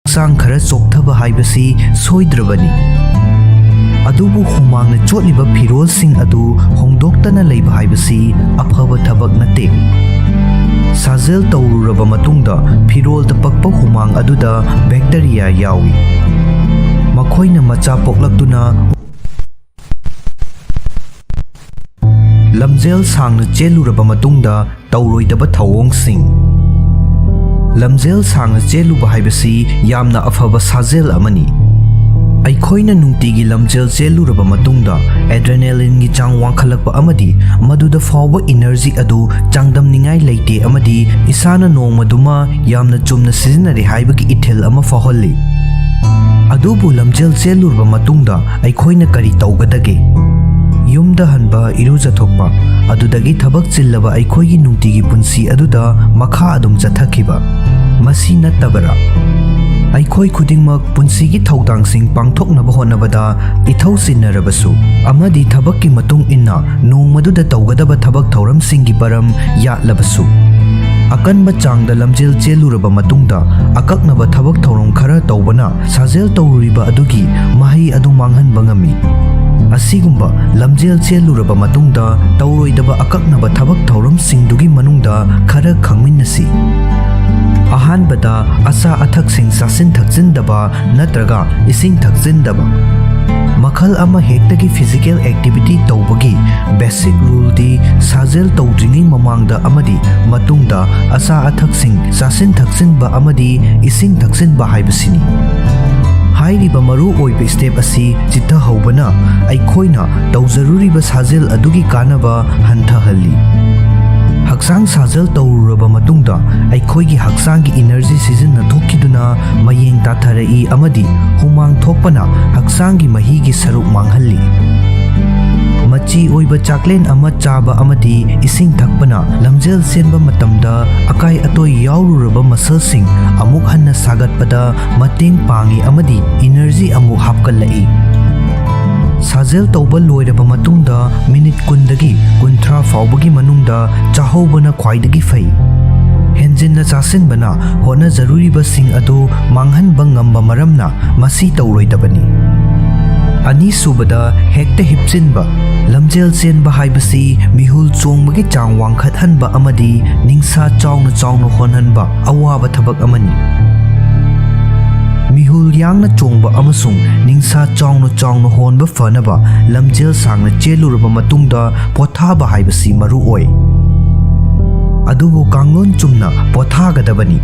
ꯍꯛꯆꯥꯡ ꯈꯔ ꯆꯣꯛꯊꯕ ꯍꯥꯏꯕꯁꯤ ꯁꯣꯏꯗ꯭ꯔꯕꯅꯤ꯫ ꯑꯗꯨꯕꯨ ꯍꯨꯃꯥꯡꯅ ꯆꯣꯠꯂꯤꯕ ꯐꯤꯔꯣꯜꯁꯤꯡ ꯑꯗꯨ ꯍꯣꯡꯗꯣꯛꯇꯅ ꯂꯩꯕ ꯍꯥꯏꯕꯁꯤ ꯑꯐꯕ ꯊꯕꯛ ꯅꯠꯇꯦ꯫ ꯁꯥꯖꯦꯜ ꯇꯧꯔꯨꯔꯕ ꯃꯇꯨꯡꯗ ꯐꯤꯔꯣꯜꯗ ꯄꯛꯄ ꯍꯨꯃꯥꯡ ꯑꯗꯨꯗ bacteria ꯌꯥꯎꯏ꯫ ꯃꯈꯣꯏꯅ ꯃꯆꯥ ꯄꯣꯛꯂꯛꯇꯨꯅ ꯂꯝꯖꯦꯜ ꯁꯥꯡꯅ ꯆꯦꯜꯂꯨꯔꯕ ꯃꯇꯨꯡꯗ ꯇꯧꯔꯣꯏꯗꯕ ꯊꯧꯑꯣꯡꯁꯤꯡ꯫ ꯂꯝꯖꯦꯜ ꯁꯥꯡꯅ ꯆꯦꯜꯂꯨꯕ ꯍꯥꯏꯕꯁꯤ ꯌꯥꯝꯅ ꯑꯐꯕ ꯁꯥꯖꯦꯜ ꯑꯃꯅꯤ꯫ ꯑꯩꯈꯣꯏꯅ ꯅꯨꯡꯇꯤꯒꯤ ꯂꯝꯖꯦꯜ ꯆꯦꯜꯂꯨꯔꯕ ꯃꯇꯨꯡꯗ adrenalineꯒꯤ ꯆꯥꯡ ꯋꯥꯡꯈꯠꯂꯛꯄ ꯑꯃꯗꯤ ꯃꯗꯨꯗ ꯐꯥꯎꯕ energy ꯑꯗꯨ ꯆꯥꯡꯗꯝꯅꯤꯡꯉꯥꯏ ꯂꯩꯇꯦ ꯑꯃꯗꯤ ꯏꯁꯥꯅ ꯅꯣꯡꯃꯗꯨꯃ ꯌꯥꯝꯅ ꯆꯨꯝꯅ ꯁꯤꯖꯤꯟꯅꯔꯦ ꯍꯥꯏꯕꯒꯤ ꯏꯊꯤꯜ ꯑꯃ ꯐꯥꯎꯍꯜꯂꯤ꯫ ꯑꯗꯨꯕꯨ ꯂꯝꯖꯦꯜ ꯆꯦꯜꯂꯨꯔꯕ ꯃꯇꯨꯡꯗ ꯑꯩꯈꯣꯏꯅ ꯀꯔꯤ ꯇꯧꯒꯗꯒꯦ? ꯌꯨꯝꯗ ꯍꯟꯕ, ꯏꯔꯨꯖꯊꯣꯛꯄ, ꯑꯗꯨꯗꯒꯤ ꯊꯕꯛ ꯆꯤꯜꯂꯕ ꯑꯩꯈꯣꯏꯒꯤ ꯅꯨꯡꯇꯤꯒꯤ ꯄꯨꯟꯁꯤ ꯑꯗꯨꯗ ꯃꯈꯥ ꯑꯗꯨꯝ ꯆꯠꯊꯈꯤꯕ꯫ ꯃꯁꯤ ꯅꯠꯇꯕꯔꯥ? ꯑꯩꯈꯣꯏ ꯈꯨꯗꯤꯡꯃꯛ ꯄꯨꯟꯁꯤꯒꯤ ꯊꯧꯗꯥꯡꯁꯤꯡ ꯄꯥꯡꯊꯣꯛꯅꯕ ꯍꯣꯠꯅꯕꯗ ꯏꯊꯧ ꯆꯤꯟꯅꯔꯕꯁꯨ ꯑꯃꯗꯤ ꯊꯕꯛꯀꯤ ꯃꯇꯨꯡ ꯏꯟꯅ ꯅꯣꯡꯃꯗꯨꯗ ꯇꯧꯒꯗꯕ ꯊꯕꯛ ꯊꯧꯔꯝꯁꯤꯡꯒꯤ ꯃꯔꯝ ꯌꯥꯠꯂꯕꯁꯨ, ꯑꯀꯟꯕ ꯆꯥꯡꯗ ꯂꯝꯖꯦꯜ ꯆꯦꯜꯂꯨꯔꯕ ꯃꯇꯨꯡꯗ ꯑꯀꯛꯅꯕ ꯊꯕꯛ ꯊꯧꯔꯝ ꯈꯔ ꯇꯧꯕꯅ ꯁꯥꯖꯦꯜ ꯇꯧꯔꯨꯔꯤꯕ ꯑꯗꯨꯒꯤ ꯃꯍꯩ ꯑꯗꯨ ꯃꯥꯡꯍꯟꯕ ꯉꯝꯃꯤ꯫ ꯑꯁꯤꯒꯨꯝꯕ ꯂꯝꯖꯦꯜ ꯆꯦꯜꯂꯨꯔꯕ ꯃꯇꯨꯡꯗ ꯇꯧꯔꯣꯏꯗꯕ ꯑꯀꯛꯅꯕ ꯊꯕꯛ ꯊꯧꯔꯝꯁꯤꯡꯗꯨꯒꯤ ꯃꯅꯨꯡꯗ ꯈꯔ ꯈꯪꯃꯤꯟꯅꯁꯤ꯫ ꯑꯍꯥꯟꯕꯗ, ꯑꯆꯥ ꯑꯊꯛꯁꯤꯡ ꯆꯥꯁꯤꯟ ꯊꯛꯆꯤꯟꯗꯕ ꯅꯠꯇ꯭ꯔꯒ ꯏꯁꯤꯡ ꯊꯛꯆꯤꯟꯗꯕ꯫ ꯃꯈꯜ ꯑꯃ ꯍꯦꯛꯇꯒꯤ physical activity ꯇꯧꯕꯒꯤ basic ruleꯗꯤ ꯁꯥꯖꯦꯜ ꯇꯧꯗ꯭ꯔꯤꯉꯩ ꯃꯃꯥꯡꯗ ꯑꯃꯗꯤ ꯃꯇꯨꯡꯗ ꯑꯆꯥ ꯑꯊꯛꯁꯤꯡ ꯆꯥꯁꯤꯟ ꯊꯛꯆꯤꯟꯕ ꯑꯃꯗꯤ ꯏꯁꯤꯡ ꯊꯛꯆꯤꯟꯕ ꯍꯥꯏꯕꯁꯤꯅꯤ꯫ ꯍꯥꯏꯔꯤꯕ ꯃꯔꯨ ꯑꯣꯏꯕ step ꯑꯁꯤ ꯆꯤꯠꯊꯍꯧꯕꯅ ꯑꯩꯈꯣꯏꯅ ꯇꯧꯖꯔꯨꯔꯤꯕ ꯁꯥꯖꯦꯜ ꯑꯗꯨꯒꯤ ꯀꯥꯟꯅꯕ ꯍꯟꯊꯍꯜꯂꯤ꯫ ꯍꯛꯆꯥꯡ ꯁꯥꯖꯦꯜ ꯇꯧꯔꯨꯔꯕ ꯃꯇꯨꯡꯗ ꯑꯩꯈꯣꯏꯒꯤ ꯍꯛꯆꯥꯡꯒꯤ energy ꯁꯤꯖꯤꯟꯅꯊꯣꯛꯈꯤꯗꯨꯅ ꯃꯌꯦꯡ ꯇꯥꯊꯔꯛꯏ ꯑꯃꯗꯤ ꯍꯨꯃꯥꯡ ꯊꯣꯛꯄꯅ ꯍꯛꯆꯥꯡꯒꯤ ꯃꯍꯤꯒꯤ ꯁꯔꯨꯛ ꯃꯥꯡꯍꯜꯂꯤ꯫ ꯃꯆꯤ ꯑꯣꯏꯕ ꯆꯥꯛꯂꯦꯟ ꯑꯃ ꯆꯥꯕ ꯑꯃꯗꯤ ꯏꯁꯤꯡ ꯊꯛꯄꯅ ꯂꯝꯖꯦꯜ ꯆꯦꯟꯕ ꯃꯇꯝꯗ ꯑꯀꯥꯏ ꯑꯇꯣꯏ ꯌꯥꯎꯔꯨꯔꯕ muscleꯁꯤꯡ ꯑꯃꯨꯛ ꯍꯟꯅ ꯁꯥꯒꯠꯄꯗ ꯃꯇꯦꯡ ꯄꯥꯡꯏ ꯑꯃꯗꯤ energy ꯑꯃꯨꯛ ꯍꯥꯞꯀꯠꯂꯛꯏ꯫ ꯁꯥꯖꯦꯜ ꯇꯧꯕ ꯂꯣꯏꯔꯕ ꯃꯇꯨꯡꯗ ꯃꯤꯅꯤꯠ ꯀꯨꯟꯗꯒꯤ ꯀꯨꯟꯊ꯭ꯔꯥ ꯐꯥꯎꯕꯒꯤ ꯃꯅꯨꯡꯗ ꯆꯥꯍꯧꯕꯅ ꯈ꯭ꯋꯥꯏꯗꯒꯤ ꯐꯩ꯫ ꯍꯦꯟꯖꯤꯟꯅ ꯆꯥꯁꯤꯟꯕꯅ ꯍꯣꯠꯅꯖꯔꯨꯔꯤꯕꯁꯤꯡ ꯑꯗꯨ ꯃꯥꯡꯍꯟꯕ ꯉꯝꯕ ꯃꯔꯝꯅ ꯃꯁꯤ ꯇꯧꯔꯣꯏꯗꯕꯅꯤ꯫ ꯑꯅꯤꯁꯨꯕꯗ, ꯍꯦꯛꯇ ꯍꯤꯞꯆꯤꯟꯕ꯫ ꯂꯝꯖꯦꯜ ꯆꯦꯟꯕ ꯍꯥꯏꯕꯁꯤ ꯃꯤꯍꯨꯜ ꯆꯣꯡꯕꯒꯤ ꯆꯥꯡ ꯋꯥꯡꯈꯠꯍꯟꯕ ꯑꯃꯗꯤ ꯅꯤꯡꯁꯥ ꯆꯥꯎꯅ ꯆꯥꯎꯅ ꯍꯣꯟꯍꯟꯕ ꯑꯋꯥꯕ ꯊꯕꯛ ꯑꯃꯅꯤ꯫ ꯃꯤꯍꯨꯜ ꯌꯥꯡꯅ ꯆꯣꯡꯕ ꯑꯃꯁꯨꯡ ꯅꯤꯡꯁꯥ ꯆꯥꯎꯅ ꯆꯥꯎꯅ ꯍꯣꯟꯕ ꯐꯅꯕ ꯂꯝꯖꯦꯜ ꯁꯥꯡꯅ ꯆꯦꯜꯂꯨꯔꯕ ꯃꯇꯨꯡꯗ ꯄꯣꯊꯥꯕ ꯍꯥꯏꯕꯁꯤ ꯃꯔꯨ ꯑꯣꯏ꯫ ꯑꯗꯨꯕꯨ ꯀꯥꯡꯂꯣꯟ ꯆꯨꯝꯅ ꯄꯣꯊꯥꯒꯗꯕꯅꯤ꯫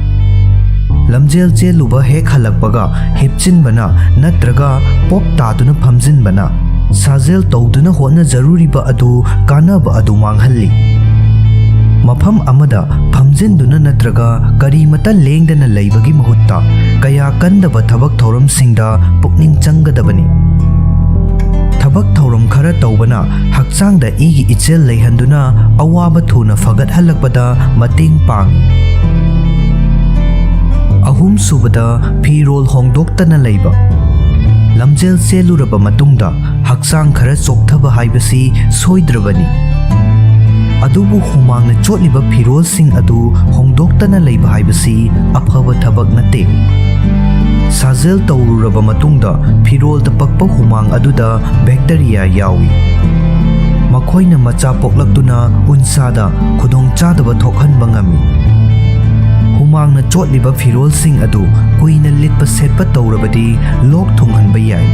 ꯂꯝꯖꯦꯜ ꯆꯦꯜꯂꯨꯕ ꯍꯦꯛ ꯍꯜꯂꯛꯄꯒ ꯍꯤꯞꯆꯤꯟꯕꯅ ꯅꯠꯇ꯭ꯔꯒ ꯄꯣꯞ ꯇꯥꯗꯨꯅ ꯐꯝꯖꯤꯟꯕꯅ ꯁꯥꯖꯦꯜ ꯇꯧꯗꯨꯅ ꯍꯣꯠꯅꯖꯔꯨꯔꯤꯕ ꯑꯗꯨ ꯀꯥꯟꯅꯕ ꯑꯗꯨ ꯃꯥꯡꯍꯜꯂꯤ꯫ ꯃꯐꯝ ꯑꯃꯗ ꯐꯝꯖꯤꯟꯗꯨꯅ ꯅꯠꯇ꯭ꯔꯒ ꯀꯔꯤꯃꯇ ꯂꯦꯡꯗꯅ ꯂꯩꯕꯒꯤ ꯃꯍꯨꯠꯇ ꯀꯌꯥ ꯀꯟꯗꯕ ꯊꯕꯛ ꯊꯧꯔꯝꯁꯤꯡꯗ ꯄꯨꯛꯅꯤꯡ ꯆꯪꯒꯗꯕꯅꯤ꯫ ꯊꯕꯛ ꯊꯧꯔꯝ ꯈꯔ ꯇꯧꯕꯅ ꯍꯛꯆꯥꯡꯗ ꯏꯒꯤ ꯏꯆꯦꯜ ꯂꯩꯍꯟꯗꯨꯅ ꯑꯋꯥꯕ ꯊꯨꯅ ꯐꯒꯠꯍꯜꯂꯛꯄꯗ ꯃꯇꯦꯡ ꯄꯥꯡꯏ꯫ ꯑꯍꯨꯝꯁꯨꯕꯗ, ꯐꯤꯔꯣꯜ ꯍꯣꯡꯗꯣꯛꯇꯅ ꯂꯩꯕ꯫ ꯂꯝꯖꯦꯜ ꯆꯦꯜꯂꯨꯔꯕ ꯃꯇꯨꯡꯗ ꯍꯛꯆꯥꯡ ꯈꯔ ꯆꯣꯛꯊꯕ ꯍꯥꯏꯕꯁꯤ ꯁꯣꯏꯗ꯭ꯔꯕꯅꯤ꯫ ꯑꯗꯨꯕꯨ ꯍꯨꯃꯥꯡꯅ ꯆꯣꯠꯂꯤꯕ ꯐꯤꯔꯣꯜꯁꯤꯡ ꯑꯗꯨ ꯍꯣꯡꯗꯣꯛꯇꯅ ꯂꯩꯕ ꯍꯥꯏꯕꯁꯤ ꯑꯐꯕ ꯊꯕꯛ ꯅꯠꯇꯦ꯫ ꯁꯥꯖꯦꯜ ꯇꯧꯔꯨꯔꯕ ꯃꯇꯨꯡꯗ ꯐꯤꯔꯣꯜꯗ ꯄꯛꯄ ꯍꯨꯃꯥꯡ ꯑꯗꯨꯗ ꯕꯦꯛꯇꯔꯤꯌꯥ ꯌꯥꯎꯏ꯫ ꯃꯈꯣꯏꯅ ꯃꯆꯥ ꯄꯣꯛꯂꯛꯇꯨꯅ ꯎꯟꯁꯥꯗ ꯈꯨꯗꯣꯡꯆꯥꯗꯕ ꯊꯣꯛꯍꯟꯕ ꯉꯝꯃꯤ꯫ ꯍꯨꯃꯥꯡꯅ ꯆꯣꯠꯂꯤꯕ ꯐꯤꯔꯣꯜꯁꯤꯡ ꯑꯗꯨ ꯀꯨꯏꯅ ꯂꯤꯠꯄ ꯁꯦꯠꯄ ꯇꯧꯔꯕꯗꯤ ꯂꯣꯛ ꯊꯨꯡꯍꯟꯕ ꯌꯥꯏ꯫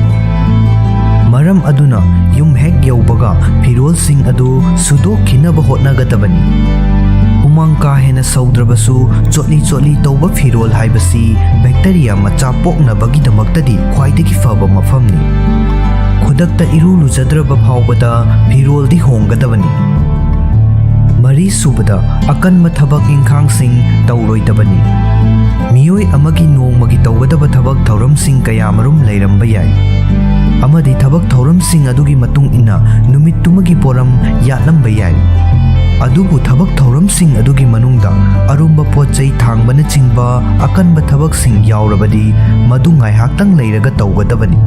ꯃꯔꯝ ꯑꯗꯨꯅ ꯌꯨꯝ ꯍꯦꯛ ꯌꯧꯕꯒ ꯐꯤꯔꯣꯜꯁꯤꯡ ꯑꯗꯨ ꯁꯨꯗꯣꯛꯈꯤꯅꯕ ꯍꯣꯠꯅꯒꯗꯕꯅꯤ꯫ ꯍꯨꯃꯥꯡ ꯀꯥ ꯍꯦꯟꯅ ꯁꯧꯗ꯭ꯔꯕꯁꯨ ꯆꯣꯠꯂꯤ ꯆꯣꯠꯂꯤ ꯇꯧꯕ ꯐꯤꯔꯣꯜ ꯍꯥꯏꯕꯁꯤ ꯕꯦꯛꯇꯔꯤꯌꯥ ꯃꯆꯥ ꯄꯣꯛꯅꯕꯒꯤꯗꯃꯛꯇꯗꯤ ꯈ꯭ꯋꯥꯏꯗꯒꯤ ꯐꯕ ꯃꯐꯝꯅꯤ꯫ ꯈꯨꯗꯛꯇ ꯏꯔꯨ ꯂꯨꯖꯗ꯭ꯔꯕ ꯐꯥꯎꯕꯗ ꯐꯤꯔꯣꯜꯗꯤ ꯍꯣꯡꯒꯗꯕꯅꯤ꯫ ꯃꯔꯤꯁꯨꯕꯗ, ꯑꯀꯟꯕ ꯊꯕꯛ ꯏꯪꯈꯥꯡꯁꯤꯡ ꯇꯧꯔꯣꯏꯗꯕꯅꯤ꯫ ꯃꯤꯑꯣꯏ ꯑꯃꯒꯤ ꯅꯣꯡꯃꯒꯤ ꯇꯧꯒꯗꯕ ꯊꯕꯛ ꯊꯧꯔꯝꯁꯤꯡ ꯀꯌꯥꯃꯔꯨꯝ ꯂꯩꯔꯝꯕ ꯌꯥꯏ, ꯑꯃꯗꯤ ꯊꯕꯛ ꯊꯧꯔꯝꯁꯤꯡ ꯑꯗꯨꯒꯤ ꯃꯇꯨꯡ ꯏꯟꯅ ꯅꯨꯃꯤꯠꯇꯨꯃꯒꯤ ꯄꯣꯔꯝ ꯌꯥꯠꯂꯝꯕ ꯌꯥꯏ꯫ ꯑꯗꯨꯕꯨ ꯊꯕꯛ ꯊꯧꯔꯝꯁꯤꯡ ꯑꯗꯨꯒꯤ ꯃꯅꯨꯡꯗ ꯑꯔꯨꯝꯕ ꯄꯣꯠ ꯆꯩ ꯊꯥꯡꯕꯅꯆꯤꯡꯕ ꯑꯀꯟꯕ ꯊꯕꯛꯁꯤꯡ ꯌꯥꯎꯔꯕꯗꯤ ꯃꯗꯨ ꯉꯥꯏꯍꯥꯛꯇꯪ ꯂꯩꯔꯒ ꯇꯧꯒꯗꯕꯅꯤ꯫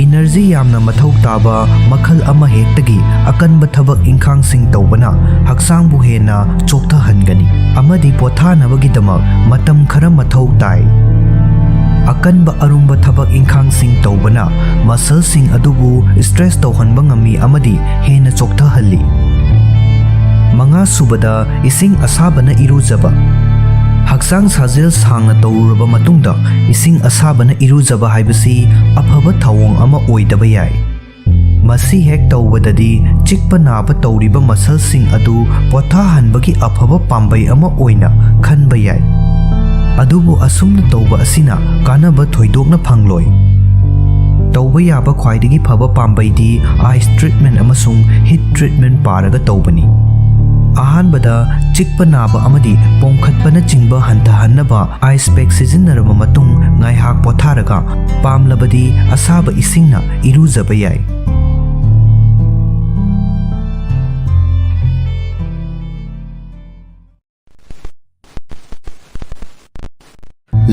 ꯏꯅꯔꯖꯤ ꯌꯥꯝꯅ ꯃꯊꯧ ꯇꯥꯕ ꯃꯈꯜ ꯑꯃꯍꯦꯛꯇꯒꯤ ꯑꯀꯟꯕ ꯊꯕꯛ ꯏꯪꯈꯥꯡꯁꯤꯡ ꯇꯧꯕꯅ ꯍꯛꯆꯥꯡꯕꯨ ꯍꯦꯟꯅ ꯆꯣꯛꯊꯍꯟꯒꯅꯤ ꯑꯃꯗꯤ ꯄꯣꯊꯥꯅꯕꯒꯤꯗꯃꯛ ꯃꯇꯝ ꯈꯔ ꯃꯊꯧ ꯇꯥꯏ꯫ ꯑꯀꯟꯕ ꯑꯔꯨꯝꯕ ꯊꯕꯛ ꯏꯪꯈꯥꯡꯁꯤꯡ ꯇꯧꯕꯅ ꯃꯁꯜꯁꯤꯡ ꯑꯗꯨꯕꯨ ꯁ꯭ꯇ꯭ꯔꯦꯁ ꯇꯧꯍꯟꯕ ꯉꯝꯃꯤ ꯑꯃꯗꯤ ꯍꯦꯟꯅ ꯆꯣꯛꯊꯍꯜꯂꯤ꯫ ꯃꯉꯥ ꯁꯨꯕꯗ, ꯏꯁꯤꯡ ꯑꯁꯥꯕꯅ ꯏꯔꯨꯖꯕ꯫ ꯍꯛꯆꯥꯡ ꯁꯥꯖꯦꯜ ꯁꯥꯡꯅ ꯇꯧꯔꯨꯔꯕ ꯃꯇꯨꯡꯗ ꯏꯁꯤꯡ ꯑꯁꯥꯕꯅ ꯏꯔꯨꯖꯕ ꯍꯥꯏꯕꯁꯤ ꯑꯐꯕ ꯊꯧꯑꯣꯡ ꯑꯃ ꯑꯣꯏꯗꯕ ꯌꯥꯏ꯫ ꯃꯁꯤ ꯍꯦꯛ ꯇꯧꯕꯗꯗꯤ ꯆꯤꯛꯄ ꯅꯥꯕ ꯇꯧꯔꯤꯕ ꯃꯁꯜꯁꯤꯡ ꯑꯗꯨ ꯄꯣꯊꯥꯍꯟꯕꯒꯤ ꯑꯐꯕ ꯄꯥꯝꯕꯩ ꯑꯃ ꯑꯣꯏꯅ ꯈꯟꯕ ꯌꯥꯏ꯫ ꯑꯗꯨꯕꯨ ꯑꯁꯨꯝꯅ ꯇꯧꯕ ꯑꯁꯤꯅ ꯀꯥꯟꯅꯕ ꯊꯣꯏꯗꯣꯛꯅ ꯐꯪꯂꯣꯏ꯫ ꯇꯧꯕ ꯌꯥꯕ ꯈ꯭ꯋꯥꯏꯗꯒꯤ ꯐꯕ ꯄꯥꯝꯕꯩꯗꯤ ꯑꯥꯏꯁ ꯇ꯭ꯔꯤꯠꯃꯦꯟ ꯑꯃꯁꯨꯡ ꯍꯤꯠ ꯇ꯭ꯔꯤꯠꯃꯦꯟ ꯄꯥꯔꯒ ꯇꯧꯕꯅꯤ꯫ ꯑꯍꯥꯟꯕꯗ, ꯆꯤꯛꯄ ꯅꯥꯕ ꯑꯃꯗꯤ ꯄꯣꯝꯈꯠꯄꯅꯆꯤꯡꯕ ꯍꯟꯊꯍꯟꯅꯕ ꯑꯥꯏꯁ ꯄꯦꯛ ꯁꯤꯖꯤꯟꯅꯔꯕ ꯃꯇꯨꯡ ꯉꯥꯏꯍꯥꯛ ꯄꯣꯊꯥꯔꯒ, ꯄꯥꯝꯂꯕꯗꯤ ꯑꯁꯥꯕ ꯏꯁꯤꯡꯅ ꯏꯔꯨꯖꯕ ꯌꯥꯏ꯫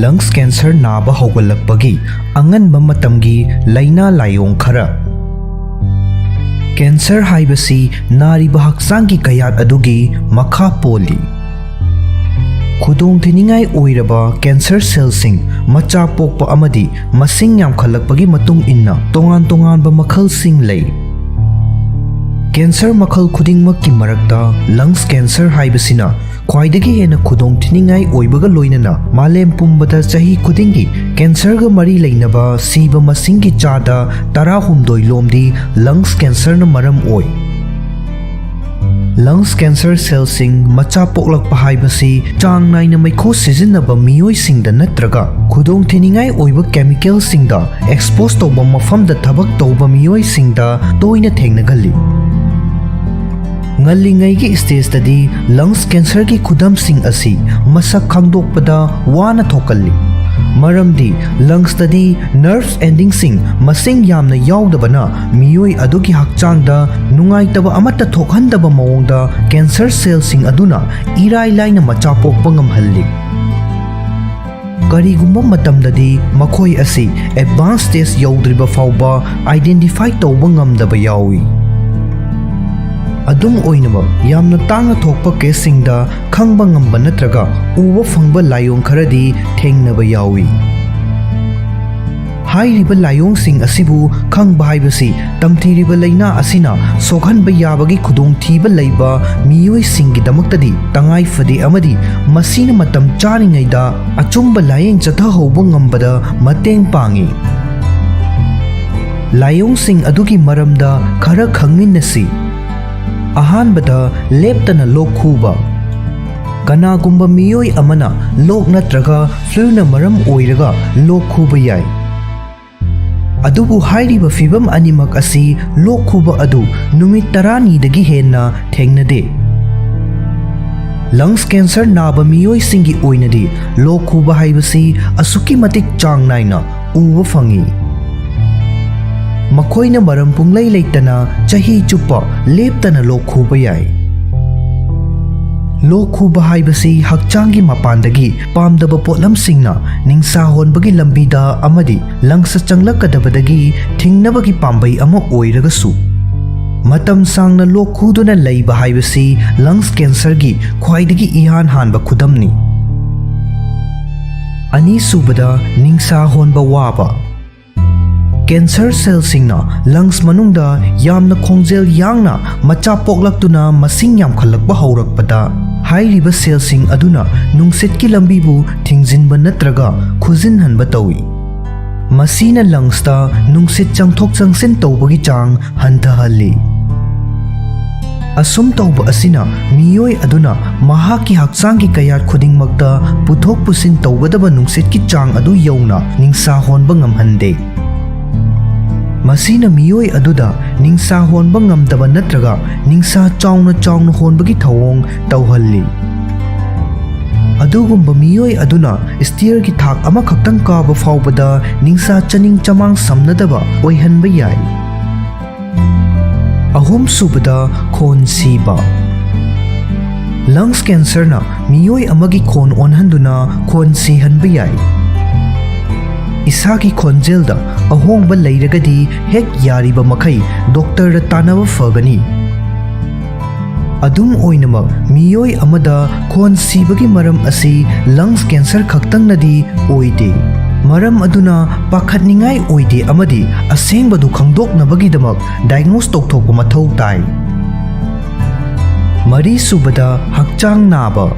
ꯂꯪꯁ ꯀꯦꯟꯁꯔ ꯅꯥꯕ ꯍꯧꯒꯠꯂꯛꯄꯒꯤ ꯑꯉꯟꯕ ꯃꯇꯝꯒꯤ ꯂꯥꯏꯅꯥ ꯂꯥꯏꯑꯣꯡ ꯈꯔ꯫ ꯀꯦꯟꯁꯔ ꯍꯥꯏꯕꯁꯤ ꯅꯥꯔꯤꯕ ꯍꯛꯆꯥꯡꯒꯤ ꯀꯌꯥꯠ ꯑꯗꯨꯒꯤ ꯃꯈꯥ ꯄꯣꯜꯂꯤ꯫ ꯈꯨꯗꯣꯡꯊꯤꯅꯤꯡꯉꯥꯏ ꯑꯣꯏꯔꯕ ꯀꯦꯟꯁꯔ ꯁꯦꯜꯁꯤꯡ ꯃꯆꯥ ꯄꯣꯛꯄ ꯑꯃꯗꯤ ꯃꯁꯤꯡ ꯌꯥꯝꯈꯠꯂꯛꯄꯒꯤ ꯃꯇꯨꯡ ꯏꯟꯅ ꯇꯣꯉꯥꯟ ꯇꯣꯉꯥꯟꯕ ꯃꯈꯜꯁꯤꯡ ꯂꯩ꯫ ꯀꯦꯟꯁꯔ ꯃꯈꯜ ꯈꯨꯗꯤꯡꯃꯛꯀꯤ ꯃꯔꯛꯇ ꯂꯪꯁ ꯀꯦꯟꯁꯔ ꯍꯥꯏꯕꯁꯤꯅ ꯈ꯭ꯋꯥꯏꯗꯒꯤ ꯍꯦꯟꯅ ꯈꯨꯗꯣꯡꯊꯤꯅꯤꯡꯉꯥꯏ ꯑꯣꯏꯕꯒ ꯂꯣꯏꯅꯅ ꯃꯥꯂꯦꯝ ꯄꯨꯝꯕꯗ ꯆꯍꯤ ꯈꯨꯗꯤꯡꯒꯤ ꯀꯦꯟꯁꯔꯒ ꯃꯔꯤ ꯂꯩꯅꯕ ꯁꯤꯕ ꯃꯁꯤꯡꯒꯤ ꯆꯥꯗ ꯇꯔꯥꯍꯨꯝꯗꯣꯏ ꯂꯣꯝꯗꯤ ꯂꯪꯁ ꯀꯦꯟꯁꯔꯅ ꯃꯔꯝ ꯑꯣꯏ꯫ ꯂꯪꯁ ꯀꯦꯟꯁꯔ ꯁꯦꯜꯁꯤꯡ ꯃꯆꯥ ꯄꯣꯛꯂꯛꯄ ꯍꯥꯏꯕꯁꯤ ꯆꯥꯡ ꯅꯥꯏꯅ ꯃꯩꯈꯨ ꯁꯤꯖꯤꯟꯅꯕ ꯃꯤꯑꯣꯏꯁꯤꯡꯗ ꯅꯠꯇ꯭ꯔꯒ ꯈꯨꯗꯣꯡꯊꯤꯅꯤꯡꯉꯥꯏ ꯑꯣꯏꯕ ꯀꯦꯃꯤꯀꯦꯜꯁꯤꯡꯗ ꯑꯦꯛꯁꯄꯣꯖ ꯇꯧꯕ ꯃꯐꯝꯗ ꯊꯕꯛ ꯇꯧꯕ ꯃꯤꯑꯣꯏꯁꯤꯡꯗ ꯇꯣꯏꯅ ꯊꯦꯡꯅꯒꯜꯂꯤ꯫ ꯉꯜꯂꯤꯉꯩꯒꯤ ꯁ꯭ꯇꯦꯖꯇꯗꯤ ꯂꯪꯁ ꯀꯦꯟꯁꯔꯒꯤ ꯈꯨꯗꯝꯁꯤꯡ ꯑꯁꯤ ꯃꯁꯛ ꯈꯪꯗꯣꯛꯄꯗ ꯋꯥꯅ ꯊꯣꯛꯀꯜꯂꯤ, ꯃꯔꯝꯗꯤ ꯂꯪꯁꯇꯗꯤ ꯅꯔꯚ ꯑꯦꯟꯗꯤꯡꯁꯤꯡ ꯃꯁꯤꯡ ꯌꯥꯝꯅ ꯌꯥꯎꯗꯕꯅ ꯃꯤꯑꯣꯏ ꯑꯗꯨꯒꯤ ꯍꯛꯆꯥꯡꯗ ꯅꯨꯡꯉꯥꯏꯇꯕ ꯑꯃꯠꯇ ꯊꯣꯛꯍꯟꯗꯕ ꯃꯑꯣꯡꯗ ꯀꯦꯟꯁꯔ ꯁꯦꯜꯁꯤꯡ ꯑꯗꯨꯅ ꯏꯔꯥꯏ ꯂꯥꯏꯅ ꯃꯆꯥ ꯄꯣꯛꯄ ꯉꯝꯍꯜꯂꯤ꯫ ꯀꯔꯤꯒꯨꯝꯕ ꯃꯇꯝꯗꯗꯤ ꯃꯈꯣꯏ ꯑꯁꯤ ꯑꯦꯗꯚꯥꯟꯁ ꯁ꯭ꯇꯦꯖ ꯌꯧꯗ꯭ꯔꯤꯕ ꯐꯥꯎꯕ ꯑꯥꯏꯗꯦꯟꯇꯤꯐꯥꯏ ꯇꯧꯕ ꯉꯝꯗꯕ ꯌꯥꯎꯏ꯫ ꯑꯗꯨꯝ ꯑꯣꯏꯅꯃꯛ, ꯌꯥꯝꯅ ꯇꯥꯡꯅ ꯊꯣꯛꯄ ꯀꯦꯁꯁꯤꯡꯗ ꯈꯪꯕ ꯉꯝꯕ ꯅꯠꯇ꯭ꯔꯒ ꯎꯕ ꯐꯪꯕ ꯂꯥꯏꯑꯣꯡ ꯈꯔꯗꯤ ꯊꯦꯡꯅꯕ ꯌꯥꯎꯏ꯫ ꯍꯥꯏꯔꯤꯕ ꯂꯥꯏꯑꯣꯡꯁꯤꯡ ꯑꯁꯤꯕꯨ ꯈꯪꯕ ꯍꯥꯏꯕꯁꯤ ꯇꯝꯊꯤꯔꯤꯕ ꯂꯥꯏꯅꯥ ꯑꯁꯤꯅ ꯁꯣꯛꯍꯟꯕ ꯌꯥꯕꯒꯤ ꯈꯨꯗꯣꯡꯊꯤꯕ ꯂꯩꯕ ꯃꯤꯑꯣꯏꯁꯤꯡꯒꯤꯗꯃꯛꯇꯗꯤ ꯇꯉꯥꯏ ꯐꯗꯦ, ꯑꯃꯗꯤ ꯃꯁꯤꯅ ꯃꯇꯝ ꯆꯥꯔꯤꯉꯩꯗ ꯑꯆꯨꯝꯕ ꯂꯥꯌꯦꯡ ꯆꯠꯊꯍꯧꯕ ꯉꯝꯕꯗ ꯃꯇꯦꯡ ꯄꯥꯡꯏ꯫ ꯂꯥꯏꯑꯣꯡꯁꯤꯡ ꯑꯗꯨꯒꯤ ꯃꯔꯝꯗ ꯈꯔ ꯈꯪꯃꯤꯟꯅꯁꯤ꯫ ꯑꯍꯥꯟꯕꯗ, ꯂꯦꯞꯇꯅ ꯂꯣꯛ ꯈꯨꯕ꯫ ꯀꯅꯥꯒꯨꯝꯕ ꯃꯤꯑꯣꯏ ꯑꯃꯅ ꯂꯣꯛ ꯅꯠꯇ꯭ꯔꯒ ꯐ꯭ꯂꯨꯅ ꯃꯔꯝ ꯑꯣꯏꯔꯒ ꯂꯣꯛ ꯈꯨꯕ ꯌꯥꯏ꯫ ꯑꯗꯨꯕꯨ ꯍꯥꯏꯔꯤꯕ ꯐꯤꯚꯝ ꯑꯅꯤꯃꯛ ꯑꯁꯤ ꯂꯣꯛ ꯈꯨꯕ ꯑꯗꯨ ꯅꯨꯃꯤꯠ ꯇꯔꯥꯅꯤꯗꯒꯤ ꯍꯦꯟꯅ ꯊꯦꯡꯅꯗꯦ꯫ ꯂꯪꯁ ꯀꯦꯟꯁꯔ ꯅꯥꯕ ꯃꯤꯑꯣꯏꯁꯤꯡꯒꯤ ꯑꯣꯏꯅꯗꯤ ꯂꯣꯛ ꯈꯨꯕ ꯍꯥꯏꯕꯁꯤ ꯑꯁꯨꯛꯀꯤ ꯃꯇꯤꯛ ꯆꯥꯡ ꯅꯥꯏꯅ ꯎꯕ ꯐꯪꯏ꯫ ꯃꯈꯣꯏꯅ ꯃꯔꯝ ꯄꯨꯡꯂꯩ ꯂꯩꯇꯅ ꯆꯍꯤ ꯆꯨꯞꯄ ꯂꯦꯞꯇꯅ ꯂꯣꯛ ꯈꯨꯕ ꯌꯥꯏ꯫ ꯂꯣꯛ ꯈꯨꯕ ꯍꯥꯏꯕꯁꯤ ꯍꯛꯆꯥꯡꯒꯤ ꯃꯄꯥꯟꯗꯒꯤ ꯄꯥꯝꯗꯕ ꯄꯣꯠꯂꯝꯁꯤꯡꯅ ꯅꯤꯡꯁꯥ ꯍꯣꯟꯕꯒꯤ ꯂꯝꯕꯤꯗ ꯑꯃꯗꯤ ꯂꯪꯁꯇ ꯆꯪꯂꯛꯀꯗꯕꯗꯒꯤ ꯊꯤꯡꯅꯕꯒꯤ ꯄꯥꯝꯕꯩ ꯑꯃ ꯑꯣꯏꯔꯒꯁꯨ, ꯃꯇꯝ ꯁꯥꯡꯅ ꯂꯣꯛ ꯈꯨꯗꯨꯅ ꯂꯩꯕ ꯍꯥꯏꯕꯁꯤ ꯂꯪꯁ ꯀꯦꯟꯁꯔꯒꯤ ꯈ꯭ꯋꯥꯏꯗꯒꯤ ꯏꯍꯥꯟ ꯍꯥꯟꯕ ꯈꯨꯗꯝꯅꯤ꯫ ꯑꯅꯤꯁꯨꯕꯗ, ꯅꯤꯡꯁꯥ ꯍꯣꯟꯕ ꯋꯥꯕ꯫ ꯀꯦꯟꯁꯔ ꯁꯦꯜꯁꯤꯡꯅ ꯂꯪꯁ ꯃꯅꯨꯡꯗ ꯌꯥꯝꯅ ꯈꯣꯡꯖꯦꯜ ꯌꯥꯡꯅ ꯃꯆꯥ ꯄꯣꯛꯂꯛꯇꯨꯅ ꯃꯁꯤꯡ ꯌꯥꯝꯈꯠꯂꯛꯄ ꯍꯧꯔꯛꯄꯗ, ꯍꯥꯏꯔꯤꯕ ꯁꯦꯜꯁꯤꯡ ꯑꯗꯨꯅ ꯅꯨꯡꯁꯤꯠꯀꯤ ꯂꯝꯕꯤꯕꯨ ꯊꯤꯡꯖꯤꯟꯕ ꯅꯠꯇ꯭ꯔꯒ ꯈꯨꯖꯤꯟꯍꯟꯕ ꯇꯧꯏ꯫ ꯃꯁꯤꯅ ꯂꯪꯁꯇ ꯅꯨꯡꯁꯤꯠ ꯆꯪꯊꯣꯛ ꯆꯪꯁꯤꯟ ꯇꯧꯕꯒꯤ ꯆꯥꯡ ꯍꯟꯊꯍꯜꯂꯤ꯫ ꯑꯁꯨꯝ ꯇꯧꯕ ꯑꯁꯤꯅ ꯃꯤꯑꯣꯏ ꯑꯗꯨꯅ ꯃꯍꯥꯛꯀꯤ ꯍꯛꯆꯥꯡꯒꯤ ꯀꯌꯥꯠ ꯈꯨꯗꯤꯡꯃꯛꯇ ꯄꯨꯊꯣꯛ ꯄꯨꯁꯤꯟ ꯇꯧꯒꯗꯕ ꯅꯨꯡꯁꯤꯠꯀꯤ ꯆꯥꯡ ꯑꯗꯨ ꯌꯧꯅ ꯅꯤꯡꯁꯥ ꯍꯣꯟꯕ ꯉꯝꯍꯟꯗꯦ꯫ ꯃꯁꯤꯅ ꯃꯤꯑꯣꯏ ꯑꯗꯨꯗ ꯅꯤꯡꯁꯥ ꯍꯣꯟꯕ ꯉꯝꯗꯕ ꯅꯠꯇ꯭ꯔꯒ ꯅꯤꯡꯁꯥ ꯆꯥꯎꯅ ꯆꯥꯎꯅ ꯍꯣꯟꯕꯒꯤ ꯊꯧꯑꯣꯡ ꯇꯧꯍꯜꯂꯤ꯫ ꯑꯗꯨꯒꯨꯝꯕ ꯃꯤꯑꯣꯏ ꯑꯗꯨꯅ ꯁ꯭ꯇꯤꯌꯔꯒꯤ ꯊꯥꯛ ꯑꯃꯈꯛꯇꯪ ꯀꯥꯕ ꯐꯥꯎꯕꯗ ꯅꯤꯡꯁꯥ ꯆꯅꯤꯡ ꯆꯃꯥꯡ ꯁꯝꯅꯗꯕ ꯑꯣꯏꯍꯟꯕ ꯌꯥꯏ꯫ ꯑꯍꯨꯝꯁꯨꯕꯗ, ꯈꯣꯟ ꯁꯤꯕ꯫ ꯂꯪꯁ ꯀꯦꯟꯁꯔꯅ ꯃꯤꯑꯣꯏ ꯑꯃꯒꯤ ꯈꯣꯟ ꯑꯣꯟꯍꯟꯗꯨꯅ ꯈꯣꯟ ꯁꯤꯍꯟꯕ ꯌꯥꯏ꯫ ꯏꯁꯥꯒꯤ ꯈꯣꯟꯖꯦꯜꯗ ꯑꯍꯣꯡꯕ ꯂꯩꯔꯒꯗꯤ ꯍꯦꯛ ꯌꯥꯔꯤꯕ ꯃꯈꯩ ꯗꯣꯛꯇꯔꯗ ꯇꯥꯟꯅꯕ ꯐꯒꯅꯤ꯫ ꯑꯗꯨꯝ ꯑꯣꯏꯅꯃꯛ, ꯃꯤꯑꯣꯏ ꯑꯃꯗ ꯈꯣꯟ ꯁꯤꯕꯒꯤ ꯃꯔꯝ ꯑꯁꯤ ꯂꯪꯁ ꯀꯦꯟꯁꯔ ꯈꯛꯇꯪꯅꯗꯤ ꯑꯣꯏꯗꯦ꯫ ꯃꯔꯝ ꯑꯗꯨꯅ ꯄꯥꯈꯠꯅꯤꯡꯉꯥꯏ ꯑꯣꯏꯗꯦ ꯑꯃꯗꯤ ꯑꯁꯦꯡꯕꯗꯨ ꯈꯪꯗꯣꯛꯅꯕꯒꯤꯗꯃꯛ diagnose ꯇꯧꯊꯣꯛꯄ ꯃꯊꯧ ꯇꯥꯏ꯫ ꯃꯔꯤꯁꯨꯕꯗ, ꯍꯛꯆꯥꯡ ꯅꯥꯕ꯫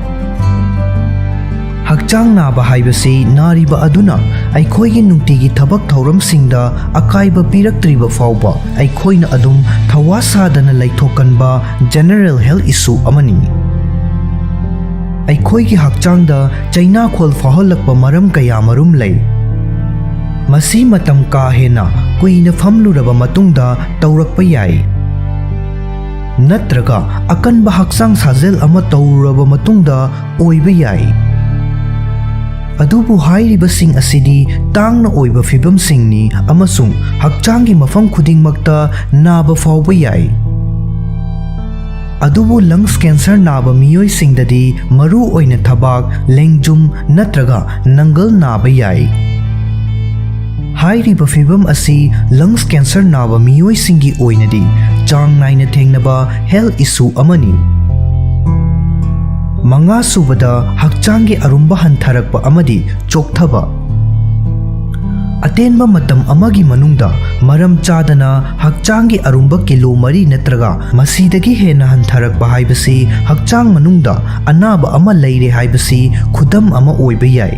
ꯍꯛꯆꯥꯡ ꯅꯥꯕ ꯍꯥꯏꯕꯁꯤ ꯅꯥꯔꯤꯕ ꯑꯗꯨꯅ ꯑꯩꯈꯣꯏꯒꯤ ꯅꯨꯡꯇꯤꯒꯤ ꯊꯕꯛ ꯊꯧꯔꯝꯁꯤꯡꯗ ꯑꯀꯥꯏꯕ ꯄꯤꯔꯛꯇ꯭ꯔꯤꯕ ꯐꯥꯎꯕ ꯑꯩꯈꯣꯏꯅ ꯑꯗꯨꯝ ꯊꯋꯥ ꯁꯥꯗꯅ ꯂꯩꯊꯣꯛꯀꯟꯕ general health issue ꯑꯃꯅꯤ꯫ ꯑꯩꯈꯣꯏꯒꯤ ꯍꯛꯆꯥꯡꯗ ꯆꯩꯅꯥꯈꯣꯜ ꯐꯥꯎꯍꯜꯂꯛꯄ ꯃꯔꯝ ꯀꯌꯥ ꯃꯔꯨꯝ ꯂꯩ꯫ ꯃꯁꯤ ꯃꯇꯝ ꯀꯥ ꯍꯦꯟꯅ ꯀꯨꯏꯅ ꯐꯝꯂꯨꯔꯕ ꯃꯇꯨꯡꯗ ꯇꯧꯔꯛꯄ ꯌꯥꯏ, ꯅꯠꯇ꯭ꯔꯒ ꯑꯀꯟꯕ ꯍꯛꯆꯥꯡ ꯁꯥꯖꯦꯜ ꯑꯃ ꯇꯧꯔꯨꯔꯕ ꯃꯇꯨꯡꯗ ꯑꯣꯏꯕ ꯌꯥꯏ꯫ ꯑꯗꯨꯕꯨ ꯍꯥꯏꯔꯤꯕꯁꯤꯡ ꯑꯁꯤꯗꯤ ꯇꯥꯡꯅ ꯑꯣꯏꯕ ꯐꯤꯚꯝꯁꯤꯡꯅꯤ ꯑꯃꯁꯨꯡ ꯍꯛꯆꯥꯡꯒꯤ ꯃꯐꯝ ꯈꯨꯗꯤꯡꯃꯛꯇ ꯅꯥꯕ ꯐꯥꯎꯕ ꯌꯥꯏ꯫ ꯑꯗꯨꯕꯨ lungs cancer ꯅꯥꯕ ꯃꯤꯑꯣꯏꯁꯤꯡꯗꯗꯤ ꯃꯔꯨ ꯑꯣꯏꯅ ꯊꯕꯥꯛ, ꯂꯦꯡꯖꯨꯝ ꯅꯠꯇ꯭ꯔꯒ ꯅꯪꯒꯜ ꯅꯥꯕ ꯌꯥꯏ꯫ ꯍꯥꯏꯔꯤꯕ ꯐꯤꯚꯝ ꯑꯁꯤ lungs cancer ꯅꯥꯕ ꯃꯤꯑꯣꯏꯁꯤꯡꯒꯤ ꯑꯣꯏꯅꯗꯤ ꯆꯥꯡ ꯅꯥꯏꯅ ꯊꯦꯡꯅꯕ health issue ꯑꯃꯅꯤ꯫ ꯃꯉꯥꯁꯨꯕꯗ, ꯍꯛꯆꯥꯡꯒꯤ ꯑꯔꯨꯝꯕ ꯍꯟꯊꯔꯛꯄ ꯑꯃꯗꯤ ꯆꯣꯛꯊꯕ꯫ ꯑꯇꯦꯟꯕ ꯃꯇꯝ ꯑꯃꯒꯤ ꯃꯅꯨꯡꯗ ꯃꯔꯝ ꯆꯥꯗꯅ ꯍꯛꯆꯥꯡꯒꯤ ꯑꯔꯨꯝꯕ ꯀꯤꯂꯣ ꯃꯔꯤ ꯅꯠꯇ꯭ꯔꯒ ꯃꯁꯤꯗꯒꯤ ꯍꯦꯟꯅ ꯍꯟꯊꯔꯛꯄ ꯍꯥꯏꯕꯁꯤ ꯍꯛꯆꯥꯡ ꯃꯅꯨꯡꯗ ꯑꯅꯥꯕ ꯑꯃ ꯂꯩꯔꯦ ꯍꯥꯏꯕꯁꯤ ꯈꯨꯗꯝ ꯑꯃ ꯑꯣꯏꯕ ꯌꯥꯏ꯫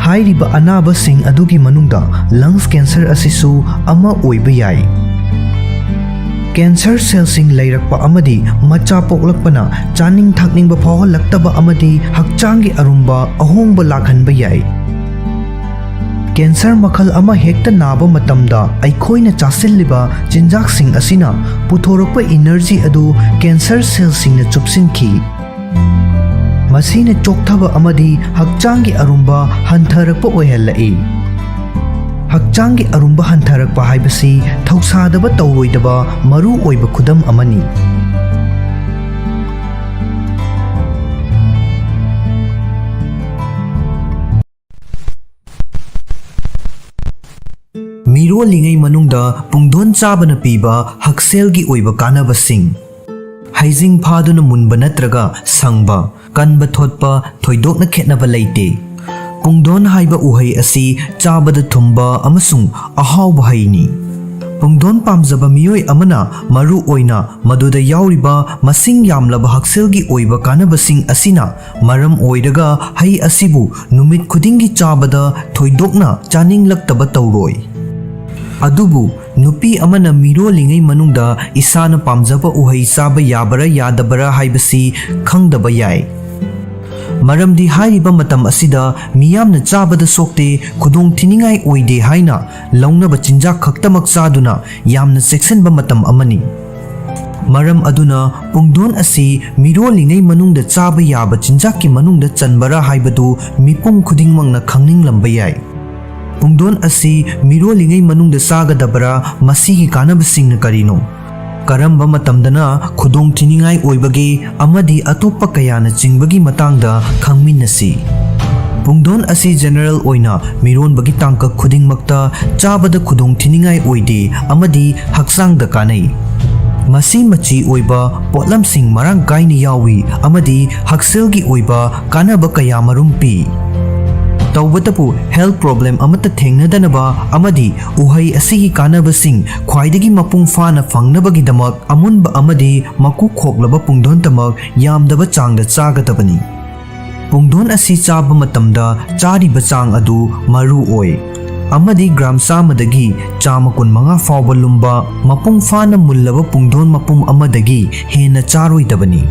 ꯍꯥꯏꯔꯤꯕ ꯑꯅꯥꯕꯁꯤꯡ ꯑꯗꯨꯒꯤ ꯃꯅꯨꯡꯗ lungs cancer ꯑꯁꯤꯁꯨ ꯑꯃ ꯑꯣꯏꯕ ꯌꯥꯏ꯫ Cancer cellꯁꯤꯡ ꯂꯩꯔꯛꯄ ꯑꯃꯗꯤ ꯃꯆꯥ ꯄꯣꯛꯂꯛꯄꯅ ꯆꯥꯅꯤꯡ ꯊꯛꯅꯤꯡꯕ ꯐꯥꯎꯍꯜꯂꯛꯇꯕ ꯑꯃꯗꯤ ꯍꯛꯆꯥꯡꯒꯤ ꯑꯔꯨꯝꯕ ꯑꯍꯣꯡꯕ ꯂꯥꯛꯍꯟꯕ ꯌꯥꯏ꯫ Cancer ꯃꯈꯜ ꯑꯃ ꯍꯦꯛꯇ ꯅꯥꯕ ꯃꯇꯝꯗ ꯑꯩꯈꯣꯏꯅ ꯆꯥꯁꯤꯜꯂꯤꯕ ꯆꯤꯟꯖꯥꯛꯁꯤꯡ ꯑꯁꯤꯅ ꯄꯨꯊꯣꯔꯛꯄ energy ꯑꯗꯨ cancer cellꯁꯤꯡꯅ ꯆꯨꯞꯁꯤꯟꯈꯤ꯫ ꯃꯁꯤꯅ ꯆꯣꯛꯊꯕ ꯑꯃꯗꯤ ꯍꯛꯆꯥꯡꯒꯤ ꯑꯔꯨꯝꯕ ꯍꯟꯊꯔꯛꯄ ꯑꯣꯏꯍꯜꯂꯛꯏ꯫ ꯍꯛꯆꯥꯡꯒꯤ ꯑꯔꯨꯝꯕ ꯍꯟꯊꯔꯛꯄ ꯍꯥꯏꯕꯁꯤ ꯊꯧꯁꯥꯗꯕ ꯇꯧꯔꯣꯏꯗꯕ ꯃꯔꯨ ꯑꯣꯏꯕ ꯈꯨꯗꯝ ꯑꯃꯅꯤ꯫ ꯃꯤꯔꯣꯜꯂꯤꯉꯩ ꯃꯅꯨꯡꯗ ꯄꯨꯡꯗꯣꯟ ꯆꯥꯕꯅ ꯄꯤꯕ ꯍꯛꯁꯦꯜꯒꯤ ꯑꯣꯏꯕ ꯀꯥꯟꯅꯕꯁꯤꯡ꯫ ꯍꯩꯖꯤꯡ ꯐꯥꯗꯨꯅ ꯃꯨꯟꯕ ꯅꯠꯇ꯭ꯔꯒ ꯁꯪꯕ, ꯀꯟꯕ ꯊꯣꯠꯄ ꯊꯣꯏꯗꯣꯛꯅ ꯈꯦꯠꯅꯕ ꯂꯩꯇꯦ꯫ ꯄꯨꯡꯗꯣꯟ ꯍꯥꯏꯕ ꯎꯍꯩ ꯑꯁꯤ ꯆꯥꯕꯗ ꯊꯨꯝꯕ ꯑꯃꯁꯨꯡ ꯑꯍꯥꯎꯕ ꯍꯩꯅꯤ꯫ ꯄꯨꯡꯗꯣꯟ ꯄꯥꯝꯖꯕ ꯃꯤꯑꯣꯏ ꯑꯃꯅ ꯃꯔꯨ ꯑꯣꯏꯅ ꯃꯗꯨꯗ ꯌꯥꯎꯔꯤꯕ ꯃꯁꯤꯡ ꯌꯥꯝꯂꯕ ꯍꯛꯁꯦꯜꯒꯤ ꯑꯣꯏꯕ ꯀꯥꯟꯅꯕꯁꯤꯡ ꯑꯁꯤꯅ ꯃꯔꯝ ꯑꯣꯏꯔꯒ ꯍꯩ ꯑꯁꯤꯕꯨ ꯅꯨꯃꯤꯠ ꯈꯨꯗꯤꯡꯒꯤ ꯆꯥꯕꯗ ꯊꯣꯏꯗꯣꯛꯅ ꯆꯥꯅꯤꯡꯂꯛꯇꯕ ꯇꯧꯔꯣꯏ꯫ ꯑꯗꯨꯕꯨ ꯅꯨꯄꯤ ꯑꯃꯅ ꯃꯤꯔꯣꯜꯂꯤꯉꯩ ꯃꯅꯨꯡꯗ ꯏꯁꯥꯅ ꯄꯥꯝꯖꯕ ꯎꯍꯩ ꯆꯥꯕ ꯌꯥꯕꯔꯥ ꯌꯥꯗꯕꯔꯥ ꯍꯥꯏꯕꯁꯤ ꯈꯪꯗꯕ ꯌꯥꯏ꯫ ꯃꯔꯝꯗꯤ ꯍꯥꯏꯔꯤꯕ ꯃꯇꯝ ꯑꯁꯤꯗ ꯃꯤꯌꯥꯝꯅ ꯆꯥꯕꯗ ꯁꯣꯛꯇꯦ, ꯈꯨꯗꯣꯡ ꯊꯤꯅꯤꯡꯉꯥꯏ ꯑꯣꯏꯗꯦ ꯍꯥꯏꯅ ꯂꯧꯅꯕ ꯆꯤꯟꯖꯥꯛ ꯈꯛꯇꯃꯛ ꯆꯥꯗꯨꯅ ꯌꯥꯝꯅ ꯆꯦꯛꯁꯤꯟꯕ ꯃꯇꯝ ꯑꯃꯅꯤ꯫ ꯃꯔꯝ ꯑꯗꯨꯅ ꯄꯨꯡꯗꯣꯟ ꯑꯁꯤ ꯃꯤꯔꯣꯜꯂꯤꯉꯩ ꯃꯅꯨꯡꯗ ꯆꯥꯕ ꯌꯥꯕ ꯆꯤꯟꯖꯥꯛꯀꯤ ꯃꯅꯨꯡꯗ ꯆꯟꯕꯔꯥ ꯍꯥꯏꯕꯗꯨ ꯃꯤꯄꯨꯝ ꯈꯨꯗꯤꯡꯃꯛꯅ ꯈꯪꯅꯤꯡꯂꯝꯕ ꯌꯥꯏ꯫ ꯄꯨꯡꯗꯣꯟ ꯑꯁꯤ ꯃꯤꯔꯣꯜꯂꯤꯉꯩ ꯃꯅꯨꯡꯗ ꯆꯥꯒꯗꯕꯔꯥ? ꯃꯁꯤꯒꯤ ꯀꯥꯟꯅꯕꯁꯤꯡꯅ ꯀꯔꯤꯅꯣ? ꯀꯔꯝꯕ ꯃꯇꯝꯗꯅ ꯈꯨꯗꯣꯡ ꯊꯤꯅꯤꯡꯉꯥꯏ ꯑꯣꯏꯕꯒꯦ? ꯑꯃꯗꯤ ꯑꯇꯣꯞꯄ ꯀꯌꯥꯅ ꯆꯤꯡꯕꯒꯤ ꯃꯇꯥꯡꯗ ꯈꯪꯃꯤꯟꯅꯁꯤ꯫ ꯄꯨꯡꯗꯣꯟ ꯑꯁꯤ ꯖꯦꯅꯔꯦꯜ ꯑꯣꯏꯅ ꯃꯤꯔꯣꯟꯕꯒꯤ ꯇꯥꯡꯀꯛ ꯈꯨꯗꯤꯡꯃꯛꯇ ꯆꯥꯕꯗ ꯈꯨꯗꯣꯡ ꯊꯤꯅꯤꯡꯉꯥꯏ ꯑꯣꯏꯗꯦ ꯑꯃꯗꯤ ꯍꯛꯆꯥꯡꯗ ꯀꯥꯟꯅꯩ꯫ ꯃꯁꯤ ꯃꯆꯤ ꯑꯣꯏꯕ ꯄꯣꯠꯂꯝꯁꯤꯡ ꯃꯔꯥꯡ ꯀꯥꯏꯅ ꯌꯥꯎꯏ ꯑꯃꯗꯤ ꯍꯛꯁꯦꯜꯒꯤ ꯑꯣꯏꯕ ꯀꯥꯟꯅꯕ ꯀꯌꯥ ꯃꯔꯨꯝ ꯄꯤ꯫ ꯇꯧꯕꯇꯕꯨ health problem ꯑꯃꯠꯇ ꯊꯦꯡꯅꯗꯅꯕ ꯑꯃꯗꯤ ꯎꯍꯩ ꯑꯁꯤꯒꯤ ꯀꯥꯟꯅꯕꯁꯤꯡ ꯈ꯭ꯋꯥꯏꯗꯒꯤ ꯃꯄꯨꯡ ꯐꯥꯅ ꯐꯪꯅꯕꯒꯤꯗꯃꯛ ꯑꯃꯨꯟꯕ ꯑꯃꯗꯤ ꯃꯀꯨ ꯈꯣꯛꯂꯕ ꯄꯨꯡꯗꯣꯟꯇꯃꯛ ꯌꯥꯝꯗꯕ ꯆꯥꯡꯗ ꯆꯥꯒꯗꯕꯅꯤ꯫ ꯄꯨꯡꯗꯣꯟ ꯑꯁꯤ ꯆꯥꯕ ꯃꯇꯝꯗ ꯆꯥꯔꯤꯕ ꯆꯥꯡ ꯑꯗꯨ ꯃꯔꯨ ꯑꯣꯏ ꯑꯃꯗꯤ ꯒ꯭ꯔꯥꯝ ꯆꯥꯝꯃꯗꯒꯤ ꯆꯥꯝꯃ ꯀꯨꯟꯃꯉꯥ ꯐꯥꯎꯕ ꯂꯨꯝꯕ ꯃꯄꯨꯡ ꯐꯥꯅ ꯃꯨꯜꯂꯕ ꯄꯨꯡꯗꯣꯟ ꯃꯄꯨꯝ ꯑꯃꯗꯒꯤ ꯍꯦꯟꯅ ꯆꯥꯔꯣꯏꯗꯕꯅꯤ꯫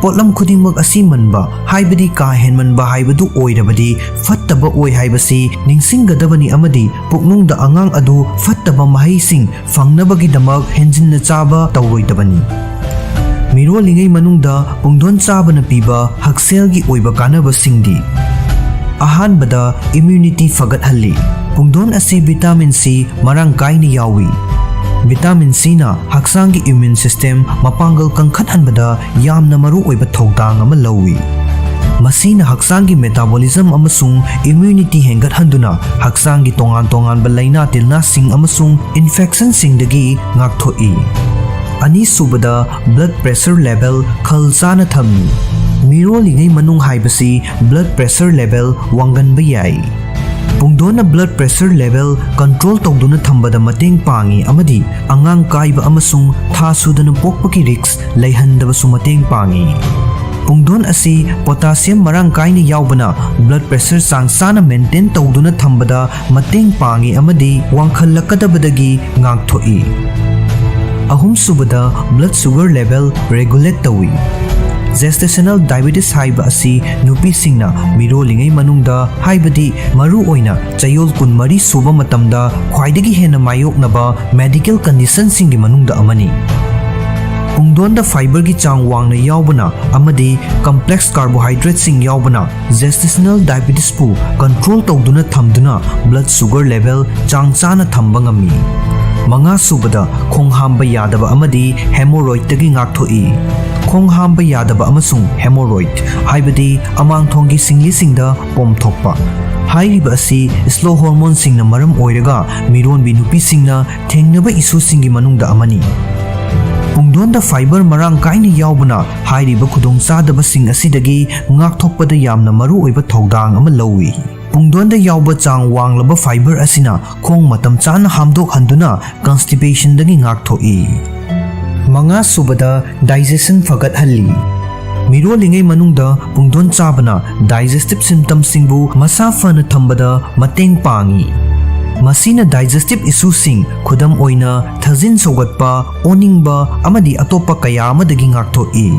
ꯄꯣꯠꯂꯝ ꯈꯨꯗꯤꯡꯃꯛ ꯑꯁꯤ ꯃꯟꯕ, ꯍꯥꯏꯕꯗꯤ ꯀꯥ ꯍꯦꯟꯃꯟꯕ ꯍꯥꯏꯕꯗꯨ ꯑꯣꯏꯔꯕꯗꯤ ꯐꯠꯇꯕ ꯑꯣꯏ ꯍꯥꯏꯕꯁꯤ ꯅꯤꯡꯁꯤꯡꯒꯗꯕꯅꯤ ꯑꯃꯗꯤ ꯄꯨꯛꯅꯨꯡꯗ ꯑꯉꯥꯡ ꯑꯗꯨ ꯐꯠꯇꯕ ꯃꯍꯩꯁꯤꯡ ꯐꯪꯅꯕꯒꯤꯗꯃꯛ ꯍꯦꯟꯖꯤꯟꯅ ꯆꯥꯕ ꯇꯧꯔꯣꯏꯗꯕꯅꯤ꯫ ꯃꯤꯔꯣꯜꯂꯤꯉꯩ ꯃꯅꯨꯡꯗ ꯄꯨꯡꯗꯣꯟ ꯆꯥꯕꯅ ꯄꯤꯕ ꯍꯛꯁꯦꯜꯒꯤ ꯑꯣꯏꯕ ꯀꯥꯟꯅꯕꯁꯤꯡꯗꯤ: ꯑꯍꯥꯟꯕꯗ, immunity ꯐꯒꯠꯍꯜꯂꯤ꯫ ꯄꯨꯡꯗꯣꯟ ꯑꯁꯤ vitamin C ꯃꯔꯥꯡ ꯀꯥꯏꯅ ꯌꯥꯎꯏ꯫ Vitamin Cꯅ ꯍꯛꯆꯥꯡꯒꯤ immune system ꯃꯄꯥꯡꯒꯜ ꯀꯟꯈꯠꯍꯟꯕꯗ ꯌꯥꯝꯅ ꯃꯔꯨꯑꯣꯏꯕ ꯊꯧꯗꯥꯡ ꯑꯃ ꯂꯧꯏ꯫ ꯃꯁꯤꯅ ꯍꯛꯆꯥꯡꯒꯤ metabolism ꯑꯃꯁꯨꯡ immunity ꯍꯦꯟꯒꯠꯍꯟꯗꯨꯅ ꯍꯛꯆꯥꯡꯒꯤ ꯇꯣꯉꯥꯟ ꯇꯣꯉꯥꯟꯕ ꯂꯥꯏꯅꯥ ꯇꯤꯜꯅꯥꯁꯤꯡ ꯑꯃꯁꯨꯡ infectionꯁꯤꯡꯗꯒꯤ ꯉꯥꯛꯊꯣꯛꯏ꯫ ꯑꯅꯤꯁꯨꯕꯗ, blood pressure level ꯈꯜ ꯆꯥꯅ ꯊꯝꯃꯤ꯫ ꯃꯤꯔꯣꯜꯂꯤꯉꯩ ꯃꯅꯨꯡ ꯍꯥꯏꯕꯁꯤ blood pressure level ꯋꯥꯡꯒꯟꯕ ꯌꯥꯏ꯫ ꯄꯨꯡꯗꯣꯟꯅ blood pressure level control ꯇꯧꯗꯨꯅ ꯊꯝꯕꯗ ꯃꯇꯦꯡ ꯄꯥꯡꯏ ꯑꯃꯗꯤ ꯑꯉꯥꯡ ꯀꯥꯏꯕ ꯑꯃꯁꯨꯡ ꯊꯥ ꯁꯨꯗꯅ ꯄꯣꯛꯄꯒꯤ risk ꯂꯩꯍꯟꯗꯕꯁꯨ ꯃꯇꯦꯡ ꯄꯥꯡꯏ꯫ ꯄꯨꯡꯗꯣꯟ ꯑꯁꯤ potassium ꯃꯔꯥꯡ ꯀꯥꯏꯅ ꯌꯥꯎꯕꯅ blood pressure ꯆꯥꯡ ꯆꯥꯅ maintain ꯇꯧꯗꯨꯅ ꯊꯝꯕꯗ ꯃꯇꯦꯡ ꯄꯥꯡꯏ ꯑꯃꯗꯤ ꯋꯥꯡꯈꯠꯂꯛꯀꯗꯕꯗꯒꯤ ꯉꯥꯛꯊꯣꯛꯏ꯫ ꯑꯍꯨꯝꯁꯨꯕꯗ, blood sugar level regulate ꯇꯧꯏ꯫ Gestational diabetes ꯍꯥꯏꯕ ꯑꯁꯤ ꯅꯨꯄꯤꯁꯤꯡꯅ ꯃꯤꯔꯣꯜꯂꯤꯉꯩ ꯃꯅꯨꯡꯗ, ꯍꯥꯏꯕꯗꯤ ꯃꯔꯨꯑꯣꯏꯅ ꯆꯌꯣꯜ ꯀꯨꯟꯃꯔꯤ ꯁꯨꯕ ꯃꯇꯝꯗ ꯈ꯭ꯋꯥꯏꯗꯒꯤ ꯍꯦꯟꯅ ꯃꯥꯌꯣꯛꯅꯕ medical conditionꯁꯤꯡꯒꯤ ꯃꯅꯨꯡꯗ ꯑꯃꯅꯤ꯫ ꯄꯨꯡꯗꯣꯟꯗ fiberꯒꯤ ꯆꯥꯡ ꯋꯥꯡꯅ ꯌꯥꯎꯕꯅ ꯑꯃꯗꯤ complex carbohydrateꯁꯤꯡ ꯌꯥꯎꯕꯅ gestational diabetesꯄꯨ control ꯇꯧꯗꯨꯅ ꯊꯝꯗꯨꯅ blood sugar level ꯆꯥꯡ ꯆꯥꯅ ꯊꯝꯕ ꯉꯝꯃꯤ꯫ ꯃꯉꯥꯁꯨꯕꯗ, ꯈꯣꯡ ꯍꯥꯝꯕ ꯌꯥꯗꯕ ꯑꯃꯗꯤ hemorrhoidꯇꯒꯤ ꯉꯥꯛꯊꯣꯛꯏ꯫ ꯈꯣꯡ ꯍꯥꯝꯕ ꯌꯥꯗꯕ ꯑꯃꯁꯨꯡ hemorrhoid, ꯍꯥꯏꯕꯗꯤ ꯑꯃꯥꯡꯊꯣꯡꯒꯤ ꯁꯤꯡꯂꯤꯁꯤꯡꯗ ꯄꯣꯝꯊꯣꯛꯄ, ꯍꯥꯏꯔꯤꯕ ꯑꯁꯤ slow hormoneꯁꯤꯡꯅ ꯃꯔꯝ ꯑꯣꯏꯔꯒ ꯃꯤꯔꯣꯟꯕꯤ ꯅꯨꯄꯤꯁꯤꯡꯅ ꯊꯦꯡꯅꯕ issueꯁꯤꯡꯒꯤ ꯃꯅꯨꯡꯗ ꯑꯃꯅꯤ꯫ ꯄꯨꯡꯗꯣꯟꯗ fiber ꯃꯔꯥꯡ ꯀꯥꯏꯅ ꯌꯥꯎꯕꯅ ꯍꯥꯏꯔꯤꯕ ꯈꯨꯗꯣꯡꯆꯥꯗꯕꯁꯤꯡ ꯑꯁꯤꯗꯒꯤ ꯉꯥꯛꯊꯣꯛꯄꯗ ꯌꯥꯝꯅ ꯃꯔꯨꯑꯣꯏꯕ ꯊꯧꯗꯥꯡ ꯑꯃ ꯂꯧꯏ꯫ ꯄꯨꯡꯗꯣꯟꯗ ꯌꯥꯎꯕ ꯆꯥꯡ ꯋꯥꯡꯂꯕ fiber ꯑꯁꯤꯅ ꯈꯣꯡ ꯃꯇꯝ ꯆꯥꯅ ꯍꯥꯝꯗꯣꯛꯍꯟꯗꯨꯅ constipationꯗꯒꯤ ꯉꯥꯛꯊꯣꯛꯏ꯫ ꯃꯉꯥꯁꯨꯕꯗ, digestion ꯐꯒꯠꯍꯜꯂꯤ꯫ ꯃꯤꯔꯣꯜꯂꯤꯉꯩ ꯃꯅꯨꯡꯗ ꯄꯨꯡꯗꯣꯟ ꯆꯥꯕꯅ digestive symptomꯁꯤꯡꯕꯨ ꯃꯁꯥ ꯐꯅ ꯊꯝꯕꯗ ꯃꯇꯦꯡ ꯄꯥꯡꯏ꯫ ꯃꯁꯤꯅ digestive issueꯁꯤꯡ, ꯈꯨꯗꯝ ꯑꯣꯏꯅ ꯊꯥꯖꯤꯟ ꯁꯧꯒꯠꯄ, ꯑꯣꯅꯤꯡꯕ ꯑꯃꯗꯤ ꯑꯇꯣꯞꯄ ꯀꯌꯥ ꯑꯃꯗꯒꯤ ꯉꯥꯛꯊꯣꯛꯏ꯫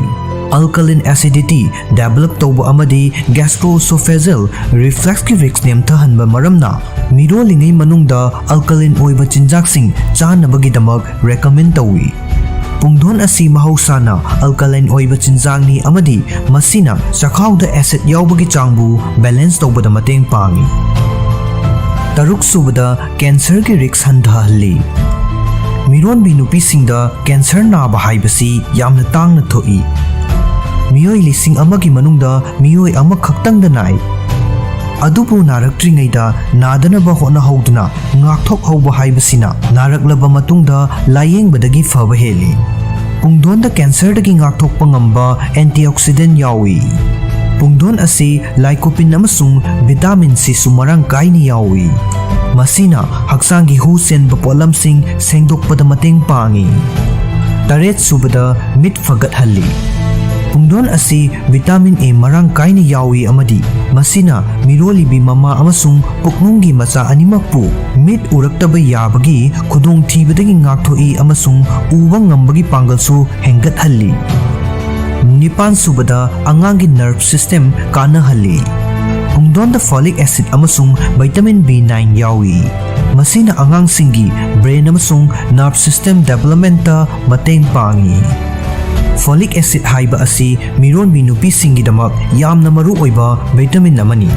Alkaline acidity develop ꯇꯧꯕ ꯑꯃꯗꯤ gastroesophageal refluxꯀꯤ risk ꯅꯦꯝꯊꯍꯟꯕ ꯃꯔꯝꯅ ꯃꯤꯔꯣꯜꯂꯤꯉꯩ ꯃꯅꯨꯡꯗ alkaline ꯑꯣꯏꯕ ꯆꯤꯟꯖꯥꯛꯁꯤꯡ ꯆꯥꯅꯕꯒꯤꯗꯃꯛ recommend ꯇꯧꯏ꯫ ꯄꯨꯡꯗꯣꯟ ꯑꯁꯤ ꯃꯍꯧꯁꯥꯅ alkaline ꯑꯣꯏꯕ ꯆꯤꯟꯖꯥꯛꯅꯤ ꯑꯃꯗꯤ ꯃꯁꯤꯅ ꯆꯈꯥꯎꯗ acid ꯌꯥꯎꯕꯒꯤ ꯆꯥꯡꯕꯨ balance ꯇꯧꯕꯗ ꯃꯇꯦꯡ ꯄꯥꯡꯏ꯫ ꯇꯔꯨꯛꯁꯨꯕꯗ, cancerꯒꯤ risk ꯍꯟꯊꯍꯜꯂꯤ꯫ ꯃꯤꯔꯣꯟꯕꯤ ꯅꯨꯄꯤꯁꯤꯡꯗ cancer ꯅꯥꯕ ꯍꯥꯏꯕꯁꯤ ꯌꯥꯝꯅ ꯇꯥꯡꯅ ꯊꯣꯛꯏ꯫ ꯃꯤꯑꯣꯏ ꯂꯤꯁꯤꯡ ꯑꯃꯒꯤ ꯃꯅꯨꯡꯗ ꯃꯤꯑꯣꯏ ꯑꯃꯈꯛꯇꯪꯗ ꯅꯥꯏ꯫ ꯑꯗꯨꯕꯨ ꯅꯥꯔꯛꯇ꯭ꯔꯤꯉꯩꯗ ꯅꯥꯗꯅꯕ ꯍꯣꯠꯅꯍꯧꯗꯨꯅ ꯉꯥꯛꯊꯣꯛꯍꯧꯕ ꯍꯥꯏꯕꯁꯤꯅ ꯅꯥꯔꯛꯂꯕ ꯃꯇꯨꯡꯗ ꯂꯥꯌꯦꯡꯕꯗꯒꯤ ꯐꯕ ꯍꯦꯜꯂꯤ꯫ ꯄꯨꯡꯗꯣꯟꯗ ꯀꯦꯟꯁꯔꯗꯒꯤ ꯉꯥꯛꯊꯣꯛꯄ ꯉꯝꯕ antioxidant ꯌꯥꯎꯏ꯫ ꯄꯨꯡꯗꯣꯟ ꯑꯁꯤ lycopene ꯑꯃꯁꯨꯡ vitamin Cꯁꯨ ꯃꯔꯥꯡ ꯀꯥꯏꯅ ꯌꯥꯎꯏ꯫ ꯃꯁꯤꯅ ꯍꯛꯆꯥꯡꯒꯤ ꯍꯨ ꯆꯦꯟꯕ ꯄꯣꯠꯂꯝꯁꯤꯡ ꯁꯦꯡꯗꯣꯛꯄꯗ ꯃꯇꯦꯡ ꯄꯥꯡꯏ꯫ ꯇꯔꯦꯠ ꯁꯨꯕꯗ, ꯃꯤꯠ ꯐꯒꯠꯍꯜꯂꯤ꯫ ꯄꯨꯡꯗꯣꯟ ꯑꯁꯤ vitamin A ꯃꯔꯥꯡ ꯀꯥꯏꯅ ꯌꯥꯎꯏ ꯑꯃꯗꯤ ꯃꯁꯤꯅ ꯃꯤꯔꯣꯜꯂꯤꯕꯤ ꯃꯃꯥ ꯑꯃꯁꯨꯡ ꯄꯨꯛꯅꯨꯡꯒꯤ ꯃꯆꯥ ꯑꯅꯤꯃꯛꯄꯨ ꯃꯤꯠ ꯎꯔꯛꯇꯕ ꯌꯥꯕꯒꯤ ꯈꯨꯗꯣꯡꯊꯤꯕꯗꯒꯤ ꯉꯥꯛꯊꯣꯛꯏ ꯑꯃꯁꯨꯡ ꯎꯕ ꯉꯝꯕꯒꯤ ꯄꯥꯡꯒꯜꯁꯨ ꯍꯦꯟꯒꯠꯍꯜꯂꯤ꯫ ꯅꯤꯄꯥꯟ ꯁꯨꯕꯗ, ꯑꯉꯥꯡꯒꯤ nerve system ꯀꯥꯟꯅꯍꯜꯂꯤ꯫ ꯄꯨꯡꯗꯣꯟꯗ folic acid ꯑꯃꯁꯨꯡ vitamin B nine ꯌꯥꯎꯏ꯫ ꯃꯁꯤꯅ ꯑꯉꯥꯡꯁꯤꯡꯒꯤ brain ꯑꯃꯁꯨꯡ nerve system developmentꯇ ꯃꯇꯦꯡ ꯄꯥꯡꯏ꯫ Folic acid ꯍꯥꯏꯕ ꯑꯁꯤ ꯃꯤꯔꯣꯟꯕꯤ ꯅꯨꯄꯤꯁꯤꯡꯒꯤꯗꯃꯛ ꯌꯥꯝꯅ ꯃꯔꯨ ꯑꯣꯏꯕ vitamin ꯑꯃꯅꯤ,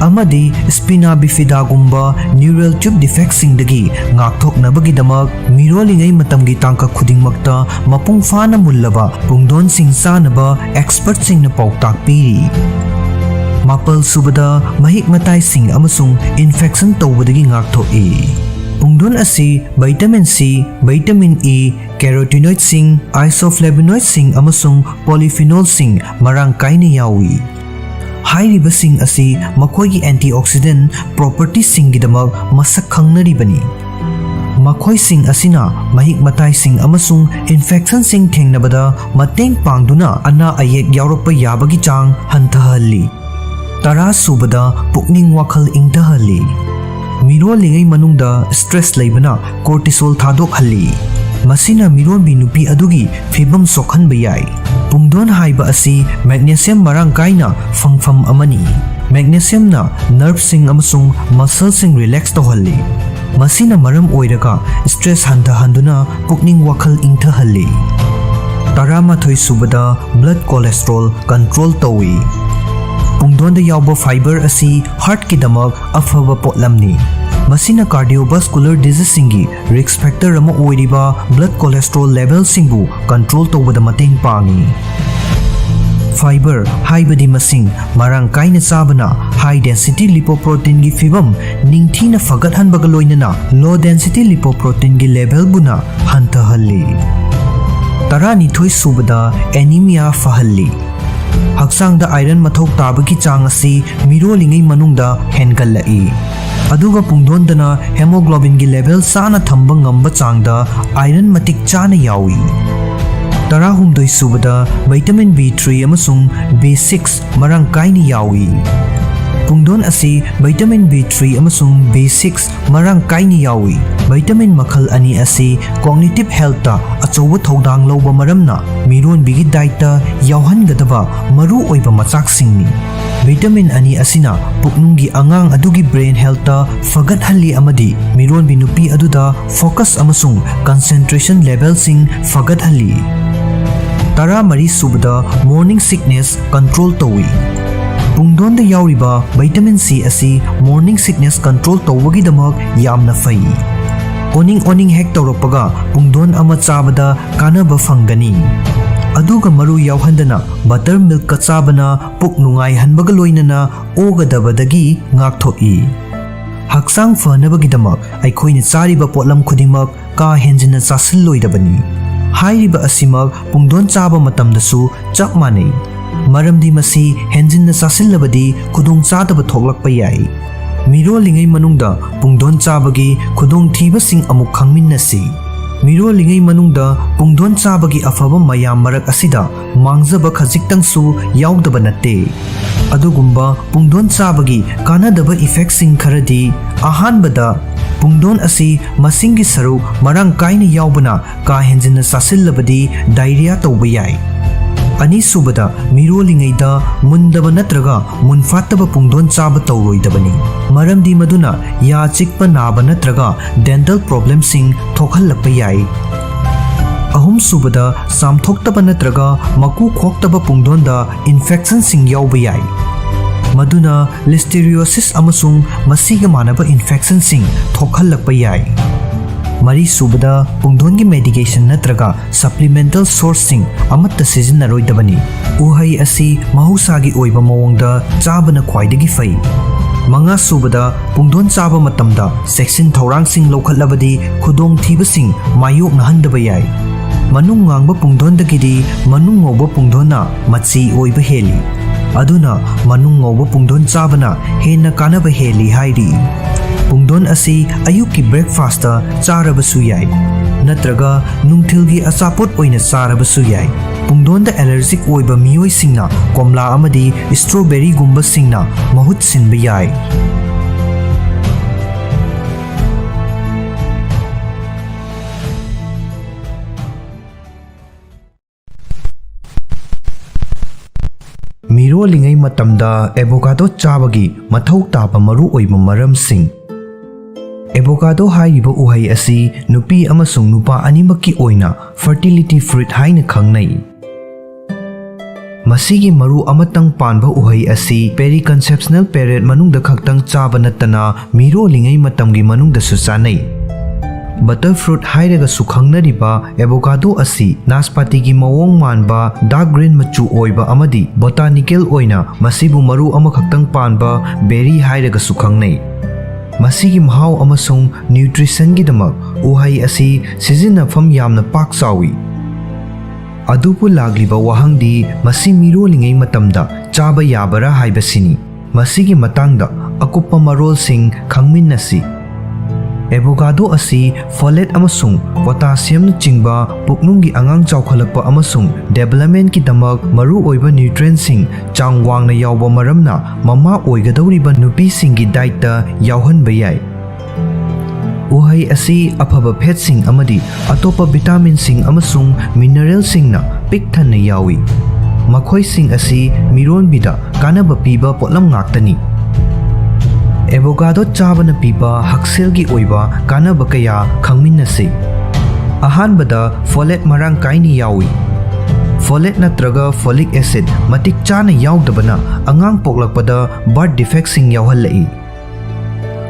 ꯑꯃꯗꯤ spina bifidaꯒꯨꯝꯕ neural tube defectꯁꯤꯡꯗꯒꯤ ꯉꯥꯛꯊꯣꯛꯅꯕꯒꯤꯗꯃꯛ ꯃꯤꯔꯣꯜꯂꯤꯉꯩ ꯃꯇꯝꯒꯤ ꯇꯥꯡꯀꯛ ꯈꯨꯗꯤꯡꯃꯛꯇ ꯃꯄꯨꯡ ꯐꯥꯅ ꯃꯨꯜꯂꯕ ꯄꯨꯡꯗꯣꯟꯁꯤꯡ ꯆꯥꯅꯕ expertꯁꯤꯡꯅ ꯄꯥꯎꯇꯥꯛ ꯄꯤꯔꯤ꯫ ꯃꯥꯄꯜ ꯁꯨꯕꯗ, ꯃꯍꯤꯛ ꯃꯇꯥꯏꯁꯤꯡ ꯑꯃꯁꯨꯡ infection ꯇꯧꯕꯗꯒꯤ ꯉꯥꯛꯊꯣꯛꯏ꯫ ꯄꯨꯡꯗꯣꯟ ꯑꯁꯤ vitamin C, vitamin E, carotenoidꯁꯤꯡ, isoflavonoidꯁꯤꯡ ꯑꯃꯁꯨꯡ polyphenolꯁꯤꯡ ꯃꯔꯥꯡ ꯀꯥꯏꯅ ꯌꯥꯎꯏ꯫ ꯍꯥꯏꯔꯤꯕꯁꯤꯡ ꯑꯁꯤ ꯃꯈꯣꯏꯒꯤ antioxidant propertyꯁꯤꯡꯒꯤꯗꯃꯛ ꯃꯁꯛ ꯈꯪꯅꯔꯤꯕꯅꯤ꯫ ꯃꯈꯣꯏꯁꯤꯡ ꯑꯁꯤꯅ ꯃꯍꯤꯛ ꯃꯇꯥꯏꯁꯤꯡ ꯑꯃꯁꯨꯡ infectionꯁꯤꯡ ꯊꯦꯡꯅꯕꯗ ꯃꯇꯦꯡ ꯄꯥꯡꯗꯨꯅ ꯑꯅꯥ ꯑꯌꯦꯛ ꯌꯥꯎꯔꯛꯄ ꯌꯥꯕꯒꯤ ꯆꯥꯡ ꯍꯟꯊꯍꯜꯂꯤ꯫ ꯇꯔꯥ ꯁꯨꯕꯗ, ꯄꯨꯛꯅꯤꯡ ꯋꯥꯈꯜ ꯏꯪꯊꯍꯜꯂꯤ꯫ ꯃꯤꯔꯣꯜꯂꯤꯉꯩ ꯃꯅꯨꯡꯗ stress ꯂꯩꯕꯅ cortisol ꯊꯥꯗꯣꯛꯍꯜꯂꯤ꯫ ꯃꯁꯤꯅ ꯃꯤꯔꯣꯟꯕꯤ ꯅꯨꯄꯤ ꯑꯗꯨꯒꯤ ꯐꯤꯕꯝ ꯁꯣꯛꯍꯟꯕ ꯌꯥꯏ꯫ ꯄꯨꯡꯗꯣꯟ ꯍꯥꯏꯕ ꯑꯁꯤ magnesium ꯃꯔꯥꯡ ꯀꯥꯏꯅ ꯐꯪꯐꯝ ꯑꯃꯅꯤ꯫ Magnesiumꯅ nerveꯁꯤꯡ ꯑꯃꯁꯨꯡ muscleꯁꯤꯡ relax ꯇꯧꯍꯜꯂꯤ꯫ ꯃꯁꯤꯅ ꯃꯔꯝ ꯑꯣꯏꯔꯒ stress ꯍꯟꯊꯍꯟꯗꯨꯅ ꯄꯨꯛꯅꯤꯡ ꯋꯥꯈꯜ ꯏꯪꯊꯍꯜꯂꯤ꯫ ꯇꯔꯥꯃꯥꯊꯣꯏ ꯁꯨꯕꯗ, blood cholesterol control ꯇꯧꯏ꯫ ꯄꯨꯡꯗꯣꯟꯗ ꯌꯥꯎꯕ fiber ꯑꯁꯤ heartꯀꯤꯗꯃꯛ ꯑꯐꯕ ꯄꯣꯠꯂꯝꯅꯤ꯫ ꯃꯁꯤꯅ cardiovascular diseaseꯁꯤꯡꯒꯤ risk factor ꯑꯃ ꯑꯣꯏꯔꯤꯕ blood cholesterol levelꯁꯤꯡꯕꯨ control ꯇꯧꯕꯗ ꯃꯇꯦꯡ ꯄꯥꯡꯏ꯫ Fiber ꯍꯥꯏꯕꯗꯤ ꯃꯁꯤꯡ ꯃꯔꯥꯡ ꯀꯥꯏꯅ ꯆꯥꯕꯅ high density lipoproteinꯒꯤ ꯐꯤꯕꯝ ꯅꯤꯡꯊꯤꯅ ꯐꯒꯠꯍꯟꯕꯒ ꯂꯣꯏꯅꯅ low density lipoproteinꯒꯤ levelꯕꯨꯅ ꯍꯟꯊꯍꯜꯂꯤ꯫ ꯇꯔꯥꯅꯤꯊꯣꯏ ꯁꯨꯕꯗ, ꯑꯦꯅꯤꯃꯤꯌꯥ ꯐꯍꯜꯂꯤ꯫ ꯍꯛꯆꯥꯡꯗ ꯑꯥꯏꯔꯟ ꯃꯊꯧ ꯇꯥꯕꯒꯤ ꯆꯥꯡ ꯑꯁꯤ ꯃꯤꯔꯣꯜꯂꯤꯉꯩ ꯃꯅꯨꯡꯗ ꯍꯦꯟꯒꯠꯂꯛꯏ꯫ ꯑꯗꯨꯒ ꯄꯨꯡꯗꯣꯟꯗꯅ ꯍꯦꯃꯣꯒ꯭ꯂꯣꯕꯤꯟꯒꯤ ꯂꯦꯚꯦꯜ ꯆꯥꯅ ꯊꯝꯕ ꯉꯝꯕ ꯆꯥꯡꯗ ꯑꯥꯏꯔꯟ ꯃꯇꯤꯛ ꯆꯥꯅ ꯌꯥꯎꯏ꯫ ꯇꯔꯥꯍꯨꯝꯗꯣꯏ ꯁꯨꯕꯗ, ꯚꯤꯇꯥꯃꯤꯟ ꯕꯤ ꯊ꯭ꯔꯤ ꯑꯃꯁꯨꯡ ꯕꯤ ꯁꯤꯛꯁ ꯃꯔꯥꯡ ꯀꯥꯏꯅ ꯌꯥꯎꯏ꯫ ꯄꯨꯡꯗꯣꯟ ꯑꯁꯤ ꯚꯤꯇꯥꯃꯤꯟ ꯕꯤ ꯊ꯭ꯔꯤ ꯑꯃꯁꯨꯡ ꯕꯤ ꯁꯤꯛꯁ ꯃꯔꯥꯡ ꯀꯥꯏꯅ ꯌꯥꯎꯏ꯫ ꯚꯤꯇꯥꯃꯤꯟ ꯃꯈꯜ ꯑꯅꯤ ꯑꯁꯤ ꯀꯣꯒꯅꯤꯇꯤꯚ ꯍꯦꯜꯊꯇ ꯑꯆꯧꯕ ꯊꯧꯗꯥꯡ ꯂꯧꯕ ꯃꯔꯝꯅ ꯃꯤꯔꯣꯟꯕꯤꯒꯤ ꯗꯥꯏꯠꯇ ꯌꯥꯎꯍꯟꯒꯗꯕ ꯃꯔꯨ ꯑꯣꯏꯕ ꯃꯆꯥꯛꯁꯤꯡꯅꯤ꯫ ꯚꯤꯇꯥꯃꯤꯟ ꯑꯅꯤ ꯑꯁꯤꯅ ꯄꯨꯛꯅꯨꯡꯒꯤ ꯑꯉꯥꯡ ꯑꯗꯨꯒꯤ ꯕ꯭ꯔꯦꯟ ꯍꯦꯜꯊꯇ ꯐꯒꯠꯍꯜꯂꯤ ꯑꯃꯗꯤ ꯃꯤꯔꯣꯟꯕꯤ ꯅꯨꯄꯤ ꯑꯗꯨꯗ ꯐꯣꯀꯁ ꯑꯃꯁꯨꯡ ꯀꯟꯁꯦꯟꯇ꯭ꯔꯦꯁꯟ ꯂꯦꯚꯦꯜꯁꯤꯡ ꯐꯒꯠꯍꯜꯂꯤ꯫ ꯇꯔꯥꯃꯔꯤ ꯁꯨꯕꯗ, ꯃꯣꯔꯅꯤꯡ ꯁꯤꯛꯅꯦꯁ ꯀꯟꯇ꯭ꯔꯣꯜ ꯇꯧꯏ꯫ ꯄꯨꯡꯗꯣꯟꯗ ꯌꯥꯎꯔꯤꯕ ꯚꯤꯇꯥꯃꯤꯟ ꯁꯤ ꯑꯁꯤ ꯃꯣꯔꯅꯤꯡ ꯁꯤꯛꯅꯦꯁ ꯀꯟꯇ꯭ꯔꯣꯜ ꯇꯧꯕꯒꯤꯗꯃꯛ ꯌꯥꯝꯅ ꯐꯩ꯫ ꯑꯣꯅꯤꯡ ꯑꯣꯅꯤꯡ ꯍꯦꯛ ꯇꯧꯔꯛꯄꯒ ꯄꯨꯡꯗꯣꯟ ꯑꯃ ꯆꯥꯕꯗ ꯀꯥꯟꯅꯕ ꯐꯪꯒꯅꯤ꯫ ꯑꯗꯨꯒ ꯃꯔꯨ ꯌꯥꯎꯍꯟꯗꯅ ꯕꯇꯔ ꯃꯤꯜꯛꯀ ꯆꯥꯕꯅ ꯄꯨꯛ ꯅꯨꯡꯉꯥꯏꯍꯟꯕꯒ ꯂꯣꯏꯅꯅ ꯑꯣꯒꯗꯕꯗꯒꯤ ꯉꯥꯛꯊꯣꯛꯏ꯫ ꯍꯛꯆꯥꯡ ꯐꯅꯕꯒꯤꯗꯃꯛ ꯑꯩꯈꯣꯏꯅ ꯆꯥꯔꯤꯕ ꯄꯣꯠꯂꯝ ꯈꯨꯗꯤꯡꯃꯛ ꯀꯥ ꯍꯦꯟꯖꯤꯟꯅ ꯆꯥꯁꯤꯜꯂꯣꯏꯗꯕꯅꯤ꯫ ꯍꯥꯏꯔꯤꯕ ꯑꯁꯤꯃꯛ ꯄꯨꯡꯗꯣꯟ ꯆꯥꯕ ꯃꯇꯝꯗꯁꯨ ꯆꯞ ꯃꯥꯟꯅꯩ, ꯃꯔꯝꯗꯤ ꯃꯁꯤ ꯍꯦꯟꯖꯤꯟꯅ ꯆꯥꯁꯤꯜꯂꯕꯗꯤ ꯈꯨꯗꯣꯡꯆꯥꯗꯕ ꯊꯣꯛꯂꯛꯄ ꯌꯥꯏ꯫ ꯃꯤꯔꯣꯜꯂꯤꯉꯩ ꯃꯅꯨꯡꯗ ꯄꯨꯡꯗꯣꯟ ꯆꯥꯕꯒꯤ ꯈꯨꯗꯣꯡꯊꯤꯕꯁꯤꯡ ꯑꯃꯨꯛ ꯈꯪꯃꯤꯟꯅꯁꯤ꯫ ꯃꯤꯔꯣꯜꯂꯤꯉꯩ ꯃꯅꯨꯡꯗ ꯄꯨꯡꯗꯣꯟ ꯆꯥꯕꯒꯤ ꯑꯐꯕ ꯃꯌꯥꯝ ꯃꯔꯛ ꯑꯁꯤꯗ ꯃꯥꯡꯖꯕ ꯈꯖꯤꯛꯇꯪꯁꯨ ꯌꯥꯎꯗꯕ ꯅꯠꯇꯦ꯫ ꯑꯗꯨꯒꯨꯝꯕ ꯄꯨꯡꯗꯣꯟ ꯆꯥꯕꯒꯤ ꯀꯥꯟꯅꯗꯕ ꯏꯐꯦꯛꯁꯤꯡ ꯈꯔꯗꯤ, ꯑꯍꯥꯟꯕꯗ, ꯄꯨꯡꯗꯣꯟ ꯑꯁꯤ ꯃꯁꯤꯡꯒꯤ ꯁꯔꯨꯛ ꯃꯔꯥꯡ ꯀꯥꯏꯅ ꯌꯥꯎꯕꯅ ꯀꯥ ꯍꯦꯟꯖꯤꯟꯅ ꯆꯥꯁꯤꯜꯂꯕꯗꯤ ꯗꯥꯏꯔꯤꯌꯥ ꯇꯧꯕ ꯌꯥꯏ꯫ ꯑꯅꯤꯁꯨꯕꯗ, ꯃꯤꯔꯣꯜꯂꯤꯉꯩꯗ ꯃꯨꯟꯗꯕ ꯅꯠꯇ꯭ꯔꯒ ꯃꯨꯟꯐꯥꯠꯇꯕ ꯄꯨꯡꯗꯣꯟ ꯆꯥꯕ ꯇꯧꯔꯣꯏꯗꯕꯅꯤ, ꯃꯔꯝꯗꯤ ꯃꯗꯨꯅ ꯌꯥ ꯆꯤꯛꯄ ꯅꯥꯕ ꯅꯠꯇ꯭ꯔꯒ ꯗꯦꯟꯇꯜ ꯄ꯭ꯔꯣꯕ꯭ꯂꯦꯝꯁꯤꯡ ꯊꯣꯛꯍꯜꯂꯛꯄ ꯌꯥꯏ꯫ ꯑꯍꯨꯝꯁꯨꯕꯗ, ꯆꯥꯝꯊꯣꯛꯇꯕ ꯅꯠꯇ꯭ꯔꯒ ꯃꯀꯨ ꯈꯣꯛꯇꯕ ꯄꯨꯡꯗꯣꯟꯗ ꯏꯟꯐꯦꯛꯁꯟꯁꯤꯡ ꯌꯥꯎꯕ ꯌꯥꯏ, ꯃꯗꯨꯅ ꯂꯤꯁꯇꯦꯔꯤꯌꯣꯁꯤꯁ ꯑꯃꯁꯨꯡ ꯃꯁꯤꯒ ꯃꯥꯟꯅꯕ ꯏꯟꯐꯦꯛꯁꯟꯁꯤꯡ ꯊꯣꯛꯍꯜꯂꯛꯄ ꯌꯥꯏ꯫ ꯃꯔꯤꯁꯨꯕꯗ, ꯄꯨꯡꯗꯣꯟꯒꯤ ꯃꯦꯗꯤꯀꯦꯁꯟ ꯅꯠꯇ꯭ꯔꯒ ꯁꯄ꯭ꯂꯤꯃꯦꯟꯇꯦꯜ ꯁꯣꯔꯁꯁꯤꯡ ꯑꯃꯠꯇ ꯁꯤꯖꯤꯟꯅꯔꯣꯏꯗꯕꯅꯤ꯫ ꯎꯍꯩ ꯑꯁꯤ ꯃꯍꯧꯁꯥꯒꯤ ꯑꯣꯏꯕ ꯃꯑꯣꯡꯗ ꯆꯥꯕꯅ ꯈ꯭ꯋꯥꯏꯗꯒꯤ ꯐꯩ꯫ ꯃꯉꯥꯁꯨꯕꯗ, ꯄꯨꯡꯗꯣꯟ ꯆꯥꯕ ꯃꯇꯝꯗ ꯆꯦꯛꯁꯤꯟ ꯊꯧꯔꯥꯡꯁꯤꯡ ꯂꯧꯈꯠꯂꯕꯗꯤ ꯈꯨꯗꯣꯡꯊꯤꯕꯁꯤꯡ ꯃꯥꯌꯣꯛꯅꯍꯟꯗꯕ ꯌꯥꯏ꯫ ꯃꯅꯨꯡ ꯉꯥꯡꯕ ꯄꯨꯡꯗꯣꯟꯗꯒꯤꯗꯤ ꯃꯅꯨꯡ ꯉꯧꯕ ꯄꯨꯡꯗꯣꯟꯅ ꯃꯆꯤ ꯑꯣꯏꯕ ꯍꯦꯜꯂꯤ꯫ ꯑꯗꯨꯅ ꯃꯅꯨꯡ ꯉꯧꯕ ꯄꯨꯡꯗꯣꯟ ꯆꯥꯕꯅ ꯍꯦꯟꯅ ꯀꯥꯟꯅꯕ ꯍꯦꯜꯂꯤ ꯍꯥꯏꯔꯤ꯫ ꯄꯨꯡꯗꯣꯟ ꯑꯁꯤ ꯑꯌꯨꯛꯀꯤ breakfast ꯆꯥꯔꯕꯁꯨ ꯌꯥꯏ, ꯅꯠꯇ꯭ꯔꯒ ꯅꯨꯡꯊꯤꯜꯒꯤ ꯑꯆꯥꯄꯣꯠ ꯑꯣꯏꯅ ꯆꯥꯔꯕꯁꯨ ꯌꯥꯏ꯫ ꯄꯨꯡꯗꯣꯟꯗ allergic ꯑꯣꯏꯕ ꯃꯤꯑꯣꯏꯁꯤꯡꯅ ꯀꯣꯝꯂꯥ ꯑꯃꯗꯤ strawberryꯒꯨꯝꯕꯁꯤꯡꯅ ꯃꯍꯨꯠ ꯁꯤꯟꯕ ꯌꯥꯏ꯫ ꯃꯤꯔꯣꯜꯂꯤꯉꯩ ꯃꯇꯝꯗ avocado ꯆꯥꯕꯒꯤ ꯃꯊꯧ ꯇꯥꯕ ꯃꯔꯨꯑꯣꯏꯕ ꯃꯔꯝꯁꯤꯡ꯫ Avocado ꯍꯥꯏꯔꯤꯕ ꯎꯍꯩ ꯑꯁꯤ ꯅꯨꯄꯤ ꯑꯃꯁꯨꯡ ꯅꯨꯄꯥ ꯑꯅꯤꯃꯛꯀꯤ ꯑꯣꯏꯅ fertility fruit ꯍꯥꯏꯅ ꯈꯪꯅꯩ꯫ ꯃꯁꯤꯒꯤ ꯃꯔꯨ ꯑꯃꯇꯪ ꯄꯥꯟꯕ ꯎꯍꯩ ꯑꯁꯤ periconceptional period ꯃꯅꯨꯡꯗ ꯈꯛꯇꯪ ꯆꯥꯕ ꯅꯠꯇꯅ ꯃꯤꯔꯣꯜꯂꯤꯉꯩ ꯃꯇꯝꯒꯤ ꯃꯅꯨꯡꯗꯁꯨ ꯆꯥꯅꯩ꯫ Butter fruit ꯍꯥꯏꯔꯒꯁꯨ ꯈꯪꯅꯔꯤꯕ avocado ꯑꯁꯤ ꯅꯥꯁꯄꯥꯇꯤꯒꯤ ꯃꯑꯣꯡ ꯃꯥꯟꯕ dark green ꯃꯆꯨ ꯑꯣꯏꯕ ꯑꯃꯗꯤ botanical ꯑꯣꯏꯅ ꯃꯁꯤꯕꯨ ꯃꯔꯨ ꯑꯃꯈꯛꯇꯪ ꯄꯥꯟꯕ berry ꯍꯥꯏꯔꯒꯁꯨ ꯈꯪꯅꯩ꯫ ꯃꯁꯤꯒꯤ ꯃꯍꯥꯎ ꯑꯃꯁꯨꯡ nutritionꯒꯤꯗꯃꯛ ꯎꯍꯩ ꯑꯁꯤ ꯁꯤꯖꯤꯟꯅꯐꯝ ꯌꯥꯝꯅ ꯄꯥꯛ ꯆꯥꯎꯏ꯫ ꯑꯗꯨꯕꯨ ꯂꯥꯛꯂꯤꯕ ꯋꯥꯍꯪꯗꯤ, ꯃꯁꯤ ꯃꯤꯔꯣꯜꯂꯤꯉꯩ ꯃꯇꯝꯗ ꯆꯥꯕ ꯌꯥꯕꯔꯥ ꯍꯥꯏꯕꯁꯤꯅꯤ꯫ ꯃꯁꯤꯒꯤ ꯃꯇꯥꯡꯗ ꯑꯀꯨꯞꯄ ꯃꯔꯣꯜꯁꯤꯡ ꯈꯪꯃꯤꯟꯅꯁꯤ꯫ Avocado ꯑꯁꯤ folate ꯑꯃꯁꯨꯡ potassiumꯅꯆꯤꯡꯕ ꯄꯨꯛꯅꯨꯡꯒꯤ ꯑꯉꯥꯡ ꯆꯥꯎꯈꯠꯂꯛꯄ ꯑꯃꯁꯨꯡ developmentꯀꯤꯗꯃꯛ ꯃꯔꯨꯑꯣꯏꯕ nutrientꯁꯤꯡ ꯆꯥꯡ ꯋꯥꯡꯅ ꯌꯥꯎꯕ ꯃꯔꯝꯅ ꯃꯃꯥ ꯑꯣꯏꯒꯗꯧꯔꯤꯕ ꯅꯨꯄꯤꯁꯤꯡꯒꯤ dietꯇ ꯌꯥꯎꯍꯟꯕ ꯌꯥꯏ꯫ ꯎꯍꯩ ꯑꯁꯤ ꯑꯐꯕ fatꯁꯤꯡ ꯑꯃꯗꯤ ꯑꯇꯣꯞꯄ vitaminꯁꯤꯡ ꯑꯃꯁꯨꯡ mineralꯁꯤꯡꯅ ꯄꯤꯛ ꯊꯟꯅ ꯌꯥꯎꯏ꯫ ꯃꯈꯣꯏꯁꯤꯡ ꯑꯁꯤ ꯃꯤꯔꯣꯟꯕꯤꯗ ꯀꯥꯟꯅꯕ ꯄꯤꯕ ꯄꯣꯠꯂꯝ ꯉꯥꯛꯇꯅꯤ꯫ Avocado ꯆꯥꯕꯅ ꯄꯤꯕ ꯍꯛꯁꯦꯜꯒꯤ ꯑꯣꯏꯕ ꯀꯥꯟꯅꯕ ꯀꯌꯥ ꯈꯪꯃꯤꯟꯅꯁꯤ꯫ ꯑꯍꯥꯟꯕꯗ, folate ꯃꯔꯥꯡ ꯀꯥꯏꯅ ꯌꯥꯎꯏ꯫ Folate ꯅꯠꯇ꯭ꯔꯒ folic acid ꯃꯇꯤꯛ ꯆꯥꯅ ꯌꯥꯎꯗꯕꯅ ꯑꯉꯥꯡ ꯄꯣꯛꯂꯛꯄꯗ birth defectꯁꯤꯡ ꯌꯥꯎꯍꯜꯂꯛꯏ꯫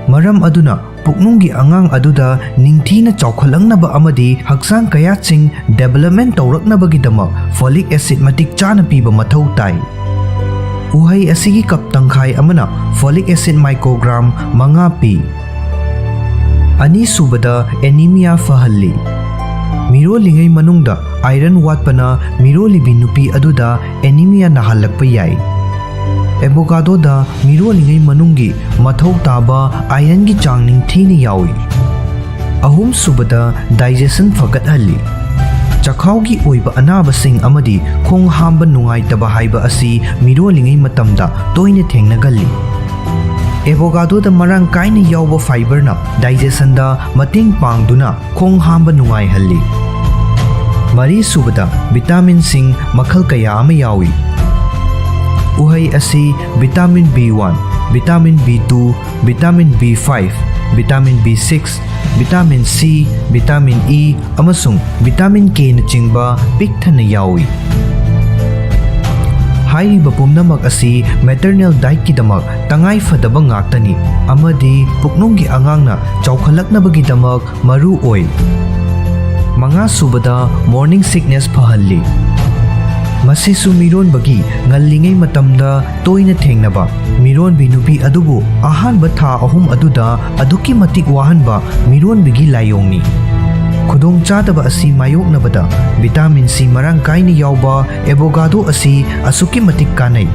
ꯃꯔꯝ ꯑꯗꯨꯅ, ꯄꯨꯛꯅꯨꯡꯒꯤ ꯑꯉꯥꯡ ꯑꯗꯨꯗ ꯅꯤꯡꯊꯤꯅ ꯆꯥꯎꯈꯠꯂꯛꯅꯕ ꯑꯃꯗꯤ ꯍꯛꯆꯥꯡ ꯀꯌꯥꯠꯁꯤꯡ development ꯇꯧꯔꯛꯅꯕꯒꯤꯗꯃꯛ folic acid ꯃꯇꯤꯛ ꯆꯥꯅ ꯄꯤꯕ ꯃꯊꯧ ꯇꯥꯏ꯫ ꯎꯍꯩ ꯑꯁꯤꯒꯤ cup ꯇꯪꯈꯥꯏ ꯑꯃꯅ folic acid microgram ꯃꯉꯥ ꯄꯤ꯫ ꯑꯅꯤꯁꯨꯕꯗ, anemia ꯐꯍꯜꯂꯤ꯫ ꯃꯤꯔꯣꯜꯂꯤꯉꯩ ꯃꯅꯨꯡꯗ iron ꯋꯥꯠꯄꯅ ꯃꯤꯔꯣꯜꯂꯤꯕꯤ ꯅꯨꯄꯤ ꯑꯗꯨꯗ anemia ꯅꯥꯍꯜꯂꯛꯄ ꯌꯥꯏ꯫ Avocadoꯗ ꯃꯤꯔꯣꯜꯂꯤꯉꯩ ꯃꯅꯨꯡꯒꯤ ꯃꯊꯧ ꯇꯥꯕ ironꯒꯤ ꯆꯥꯡ ꯅꯤꯡꯊꯤꯅ ꯌꯥꯎꯏ꯫ ꯑꯍꯨꯝꯁꯨꯕꯗ, digestion ꯐꯒꯠꯍꯜꯂꯤ꯫ ꯆꯈꯥꯎꯒꯤ ꯑꯣꯏꯕ ꯑꯅꯥꯕꯁꯤꯡ ꯑꯃꯗꯤ ꯈꯣꯡ ꯍꯥꯝꯕ ꯅꯨꯡꯉꯥꯏꯇꯕ ꯍꯥꯏꯕ ꯑꯁꯤ ꯃꯤꯔꯣꯜꯂꯤꯉꯩ ꯃꯇꯝꯗ ꯇꯣꯏꯅ ꯊꯦꯡꯅꯒꯜꯂꯤ꯫ Avocadoꯗ ꯃꯔꯥꯡ ꯀꯥꯏꯅ ꯌꯥꯎꯕ fiberꯅ digestionꯗ ꯃꯇꯦꯡ ꯄꯥꯡꯗꯨꯅ ꯈꯣꯡ ꯍꯥꯝꯕ ꯅꯨꯡꯉꯥꯏꯍꯜꯂꯤ꯫ ꯃꯔꯤꯁꯨꯕꯗ, vitaminꯁꯤꯡ ꯃꯈꯜ ꯀꯌꯥ ꯑꯃ ꯌꯥꯎꯏ꯫ ꯎꯍꯩ ꯑꯁꯤ vitamin B one, vitamin B two, vitamin B five, vitamin B six, vitamin C, vitamin E ꯑꯃꯁꯨꯡ vitamin Kꯅꯆꯤꯡꯕ ꯄꯤꯛ ꯊꯟꯅ ꯌꯥꯎꯏ꯫ ꯍꯥꯏꯔꯤꯕ ꯄꯨꯝꯅꯃꯛ ꯑꯁꯤ maternal dietꯀꯤꯗꯃꯛ ꯇꯉꯥꯏ ꯐꯗꯕ ꯉꯥꯛꯇꯅꯤ ꯑꯃꯗꯤ ꯄꯨꯛꯅꯨꯡꯒꯤ ꯑꯉꯥꯡꯅ ꯆꯥꯎꯈꯠꯂꯛꯅꯕꯒꯤꯗꯃꯛ ꯃꯔꯨ ꯑꯣꯏ꯫ ꯃꯉꯥꯁꯨꯕꯗ, morning sickness ꯐꯍꯜꯂꯤ꯫ ꯃꯁꯤꯁꯨ ꯃꯤꯔꯣꯟꯕꯒꯤ ꯉꯜꯂꯤꯉꯩ ꯃꯇꯝꯗ ꯇꯣꯏꯅ ꯊꯦꯡꯅꯕ ꯃꯤꯔꯣꯟꯕꯤ ꯅꯨꯄꯤ ꯑꯗꯨꯕꯨ ꯑꯍꯥꯟꯕ ꯊꯥ ꯑꯍꯨꯝ ꯑꯗꯨꯗ ꯑꯗꯨꯛꯀꯤ ꯃꯇꯤꯛ ꯋꯥꯍꯟꯕ ꯃꯤꯔꯣꯟꯕꯤꯒꯤ ꯂꯥꯏꯑꯣꯡꯅꯤ꯫ ꯈꯨꯗꯣꯡꯆꯥꯗꯕ ꯑꯁꯤ ꯃꯥꯌꯣꯛꯅꯕꯗ vitamin C ꯃꯔꯥꯡ ꯀꯥꯏꯅ ꯌꯥꯎꯕ avocado ꯑꯁꯤ ꯑꯁꯨꯛꯀꯤ ꯃꯇꯤꯛ ꯀꯥꯟꯅꯩ꯫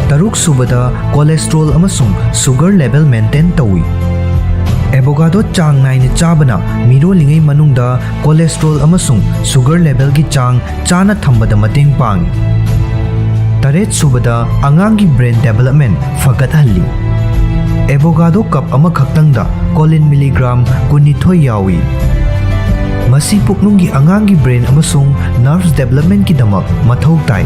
ꯇꯔꯨꯛꯁꯨꯕꯗ, cholesterol ꯑꯃꯁꯨꯡ sugar level maintain ꯇꯧꯏ꯫ Avocado ꯆꯥꯡ ꯅꯥꯏꯅ ꯆꯥꯕꯅ ꯃꯤꯔꯣꯜꯂꯤꯉꯩ ꯃꯅꯨꯡꯗ cholesterol ꯑꯃꯁꯨꯡ sugar levelꯒꯤ ꯆꯥꯡ ꯆꯥꯅ ꯊꯝꯕꯗ ꯃꯇꯦꯡ ꯄꯥꯡꯏ꯫ ꯇꯔꯦꯠꯁꯨꯕꯗ, ꯑꯉꯥꯡꯒꯤ brain development ꯐꯒꯠꯍꯜꯂꯤ꯫ Avocado cup ꯑꯃꯈꯛꯇꯪꯗ choline milligram ꯀꯨꯟꯅꯤꯊꯣꯏ ꯌꯥꯎꯏ꯫ ꯃꯁꯤ ꯄꯨꯛꯅꯨꯡꯒꯤ ꯑꯉꯥꯡꯒꯤ brain ꯑꯃꯁꯨꯡ nerves developmentꯀꯤꯗꯃꯛ ꯃꯊꯧ ꯇꯥꯏ꯫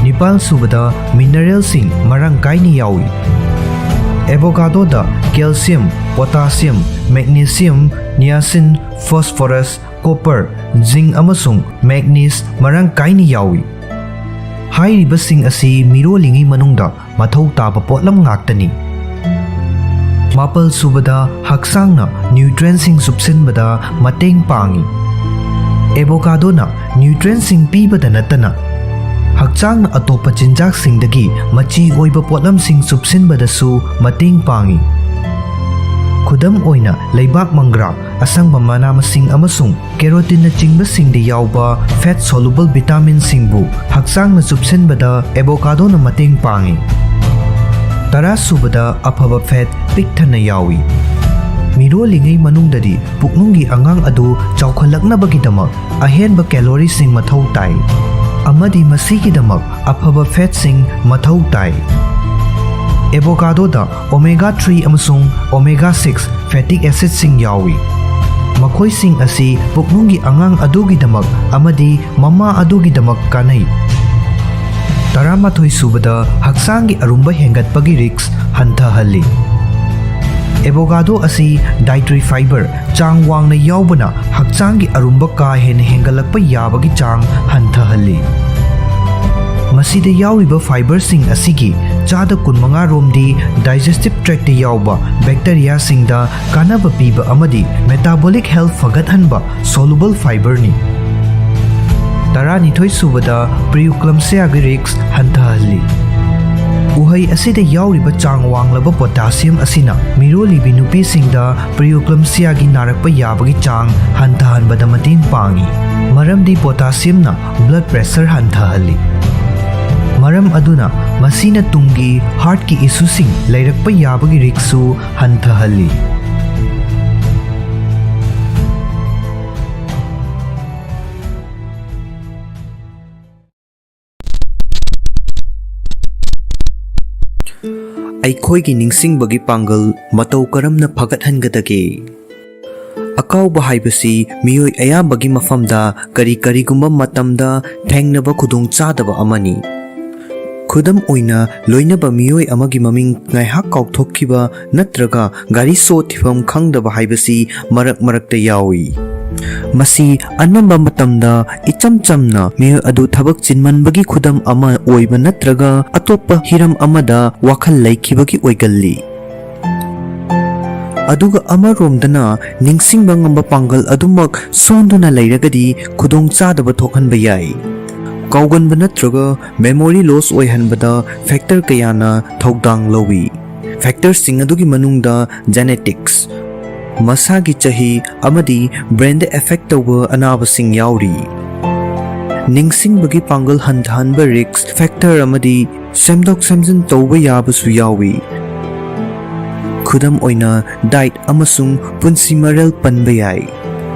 ꯅꯤꯄꯥꯜꯁꯨꯕꯗ, mineralꯁꯤꯡ ꯃꯔꯥꯡ ꯀꯥꯏꯅ ꯌꯥꯎꯏ꯫ Avocadoꯗ calcium, potassium, magnesium, niacin, phosphorus, copper, zinc ꯑꯃꯁꯨꯡ manganese ꯃꯔꯥꯡ ꯀꯥꯏꯅ ꯌꯥꯎꯏ꯫ ꯍꯥꯏꯔꯤꯕꯁꯤꯡ ꯑꯁꯤ ꯃꯤꯔꯣꯜꯂꯤꯉꯩ ꯃꯅꯨꯡꯗ ꯃꯊꯧ ꯇꯥꯕ ꯄꯣꯠꯂꯝ ꯉꯥꯛꯇꯅꯤ꯫ ꯃꯥꯄꯜꯁꯨꯕꯗ, ꯍꯛꯆꯥꯡꯅ nutrientꯁꯤꯡ ꯆꯨꯞꯁꯤꯟꯕꯗ ꯃꯇꯦꯡ ꯄꯥꯡꯏ꯫ Avocadoꯅ nutrientꯁꯤꯡ ꯄꯤꯕꯗ ꯅꯠꯇꯅ ꯍꯛꯆꯥꯡꯅ ꯑꯇꯣꯞꯄ ꯆꯤꯟꯖꯥꯛꯁꯤꯡꯗꯒꯤ ꯃꯆꯤ ꯑꯣꯏꯕ ꯄꯣꯠꯂꯝꯁꯤꯡ ꯆꯨꯞꯁꯤꯟꯕꯗꯁꯨ ꯃꯇꯦꯡ ꯄꯥꯡꯏ꯫ ꯈꯨꯗꯝ ꯑꯣꯏꯅ, ꯂꯩꯕꯥꯛ ꯃꯪꯒ꯭ꯔꯥ, ꯑꯁꯪꯕ ꯃꯅꯥ ꯃꯁꯤꯡ ꯑꯃꯁꯨꯡ ꯀꯦꯔꯣꯇꯤꯟꯅꯆꯤꯡꯕꯁꯤꯡꯗ ꯌꯥꯎꯕ fat soluble vitaminꯁꯤꯡꯕꯨ ꯍꯛꯆꯥꯡꯅ ꯆꯨꯞꯁꯤꯟꯕꯗ ꯑꯦꯕꯣꯀꯥꯗꯣꯅ ꯃꯇꯦꯡ ꯄꯥꯡꯏ꯫ ꯇꯔꯥꯁꯨꯕꯗ, ꯑꯐꯕ fat ꯄꯤꯛ ꯊꯟꯅ ꯌꯥꯎꯏ꯫ ꯃꯤꯔꯣꯜꯂꯤꯉꯩ ꯃꯅꯨꯡꯗꯗꯤ ꯄꯨꯛꯅꯨꯡꯒꯤ ꯑꯉꯥꯡ ꯑꯗꯨ ꯆꯥꯎꯈꯠꯂꯛꯅꯕꯒꯤꯗꯃꯛ ꯑꯍꯦꯟꯕ calorie ꯁꯤꯡ ꯃꯊꯧ ꯇꯥꯏ, ꯑꯃꯗꯤ ꯃꯁꯤꯒꯤꯗꯃꯛ ꯑꯐꯕ fat ꯁꯤꯡ ꯃꯊꯧ ꯇꯥꯏ꯫ ꯑꯦꯕꯣꯀꯥꯗꯣꯗ omega three ꯑꯃꯁꯨꯡ omega six fatty acid ꯁꯤꯡ ꯌꯥꯎꯏ꯫ ꯃꯈꯣꯏꯁꯤꯡ ꯑꯁꯤ ꯄꯨꯛꯅꯨꯡꯒꯤ ꯑꯉꯥꯡ ꯑꯗꯨꯒꯤꯗꯃꯛ ꯑꯃꯗꯤ ꯃꯃꯥ ꯑꯗꯨꯒꯤꯗꯃꯛ ꯀꯥꯟꯅꯩ꯫ ꯇꯔꯥꯃꯥꯊꯣꯏ ꯁꯨꯕꯗ, ꯍꯛꯆꯥꯡꯒꯤ ꯑꯔꯨꯝꯕ ꯍꯦꯟꯒꯠꯄꯒꯤ risk ꯍꯟꯊꯍꯜꯂꯤ꯫ ꯑꯦꯕꯣꯀꯥꯗꯣ ꯑꯁꯤ dietary fiber ꯆꯥꯡ ꯋꯥꯡꯅ ꯌꯥꯎꯕꯅ ꯍꯛꯆꯥꯡꯒꯤ ꯑꯔꯨꯝꯕ ꯀꯥ ꯍꯦꯟꯅ ꯍꯦꯟꯒꯠꯂꯛꯄ ꯌꯥꯕꯒꯤ ꯆꯥꯡ ꯍꯟꯊꯍꯜꯂꯤ꯫ ꯃꯁꯤꯗ ꯌꯥꯎꯔꯤꯕ fiberꯁꯤꯡ ꯑꯁꯤꯒꯤ ꯆꯥꯗ ꯀꯨꯟꯃꯉꯥ ꯔꯣꯝꯗꯤ digestive tract ꯇ ꯌꯥꯎꯕ bacteria ꯁꯤꯡꯗ ꯀꯥꯟꯅꯕ ꯄꯤꯕ ꯑꯃꯗꯤ metabolic health ꯐꯒꯠꯍꯟꯕ soluble fiber ꯅꯤ꯫ ꯇꯔꯥꯅꯤꯊꯣꯏ ꯁꯨꯕꯗ, preeclampsia ꯒꯤ risk ꯍꯟꯊꯍꯜꯂꯤ꯫ ꯎꯍꯩ ꯑꯁꯤꯗ ꯌꯥꯎꯔꯤꯕ ꯆꯥꯡ ꯋꯥꯡꯂꯕ potassium ꯑꯁꯤꯅ ꯃꯤꯔꯣꯜꯂꯤꯕꯤ ꯅꯨꯄꯤꯁꯤꯡꯗ preeclampsia ꯒꯤ ꯅꯥꯔꯛꯄ ꯌꯥꯕꯒꯤ ꯆꯥꯡ ꯍꯟꯊꯍꯟꯕꯗ ꯃꯇꯦꯡ ꯄꯥꯡꯏ, ꯃꯔꯝꯗꯤ potassium ꯅ blood pressure ꯍꯟꯊꯍꯜꯂꯤ꯫ ꯃꯔꯝ ꯑꯗꯨꯅ ꯃꯁꯤꯅ ꯇꯨꯡꯒꯤ heart ꯀꯤ issue ꯁꯤꯡ ꯂꯩꯔꯛꯄ ꯌꯥꯕꯒꯤ risk ꯁꯨ ꯍꯟꯊꯍꯜꯂꯤ꯫ ꯑꯩꯈꯣꯏꯒꯤ ꯅꯤꯡꯁꯤꯡꯕꯒꯤ ꯄꯥꯡꯒꯜ ꯃꯇꯧ ꯀꯔꯝꯅ ꯐꯒꯠꯍꯟꯒꯗꯒꯦ? ꯑꯀꯥꯎꯕ ꯍꯥꯏꯕꯁꯤ ꯃꯤꯑꯣꯏ ꯑꯌꯥꯝꯕꯒꯤ ꯃꯐꯝꯗ ꯀꯔꯤ ꯀꯔꯤꯒꯨꯝꯕ ꯃꯇꯝꯗ ꯊꯦꯡꯅꯕ ꯈꯨꯗꯣꯡꯆꯥꯗꯕ ꯑꯃꯅꯤ꯫ ꯈꯨꯗꯝ ꯑꯣꯏꯅ, ꯂꯣꯏꯅꯕ ꯃꯤꯑꯣꯏ ꯑꯃꯒꯤ ꯃꯃꯤꯡ ꯉꯥꯏꯍꯥꯛ ꯀꯥꯎꯊꯣꯛꯈꯤꯕ ꯅꯠꯇ꯭ꯔꯒ ꯒꯥꯔꯤ ꯁꯣ ꯊꯤꯐꯝ ꯈꯪꯗꯕ ꯍꯥꯏꯕꯁꯤ ꯃꯔꯛ ꯃꯔꯛꯇ ꯌꯥꯎꯏ꯫ ꯃꯁꯤ ꯑꯅꯝꯕ ꯃꯇꯝꯗ ꯏꯆꯝ ꯆꯝꯅ ꯃꯤꯑꯣꯏ ꯑꯗꯨ ꯊꯕꯛ ꯆꯤꯟꯃꯟꯕꯒꯤ ꯈꯨꯗꯝ ꯑꯃ ꯑꯣꯏꯕ ꯅꯠꯇ꯭ꯔꯒ ꯑꯇꯣꯞꯄ ꯍꯤꯔꯝ ꯑꯃꯗ ꯋꯥꯈꯜ ꯂꯩꯈꯤꯕꯒꯤ ꯑꯣꯏꯒꯜꯂꯤ꯫ ꯑꯗꯨꯒ ꯑꯃꯔꯣꯝꯗꯅ, ꯅꯤꯡꯁꯤꯡꯕ ꯉꯝꯕ ꯄꯥꯡꯒꯜ ꯑꯗꯨꯃꯛ ꯁꯣꯟꯗꯨꯅ ꯂꯩꯔꯒꯗꯤ ꯈꯨꯗꯣꯡꯆꯥꯗꯕ ꯊꯣꯛꯍꯟꯕ ꯌꯥꯏ꯫ ꯀꯥꯎꯒꯟꯕ ꯅꯠꯇ꯭ꯔꯒ memory loss ꯑꯣꯏꯍꯟꯕꯗ factor ꯀꯌꯥꯅ ꯊꯧꯗꯥꯡ ꯂꯧꯏ꯫ Factor ꯁꯤꯡ ꯑꯗꯨꯒꯤ ꯃꯅꯨꯡꯗ genetics, ꯃꯁꯥꯒꯤ ꯆꯍꯤ ꯑꯃꯗꯤ ꯕ꯭ꯔꯦꯟꯗ ꯑꯦꯐꯦꯛ ꯇꯧꯕ ꯑꯅꯥꯕꯁꯤꯡ ꯌꯥꯎꯔꯤ꯫ ꯅꯤꯡꯁꯤꯡꯕꯒꯤ ꯄꯥꯡꯒꯜ ꯍꯟꯊꯍꯟꯕ ꯔꯤꯁ꯭ꯛ ꯐꯦꯛꯇꯔ ꯑꯃꯗꯤ ꯁꯦꯝꯗꯣꯛ ꯁꯦꯝꯖꯤꯟ ꯇꯧꯕ ꯌꯥꯕꯁꯨ ꯌꯥꯎꯏ꯫ ꯈꯨꯗꯝ ꯑꯣꯏꯅ, ꯗꯥꯏꯠ ꯑꯃꯁꯨꯡ ꯄꯨꯟꯁꯤ ꯃꯔꯦꯜ ꯄꯟꯕ ꯌꯥꯏ꯫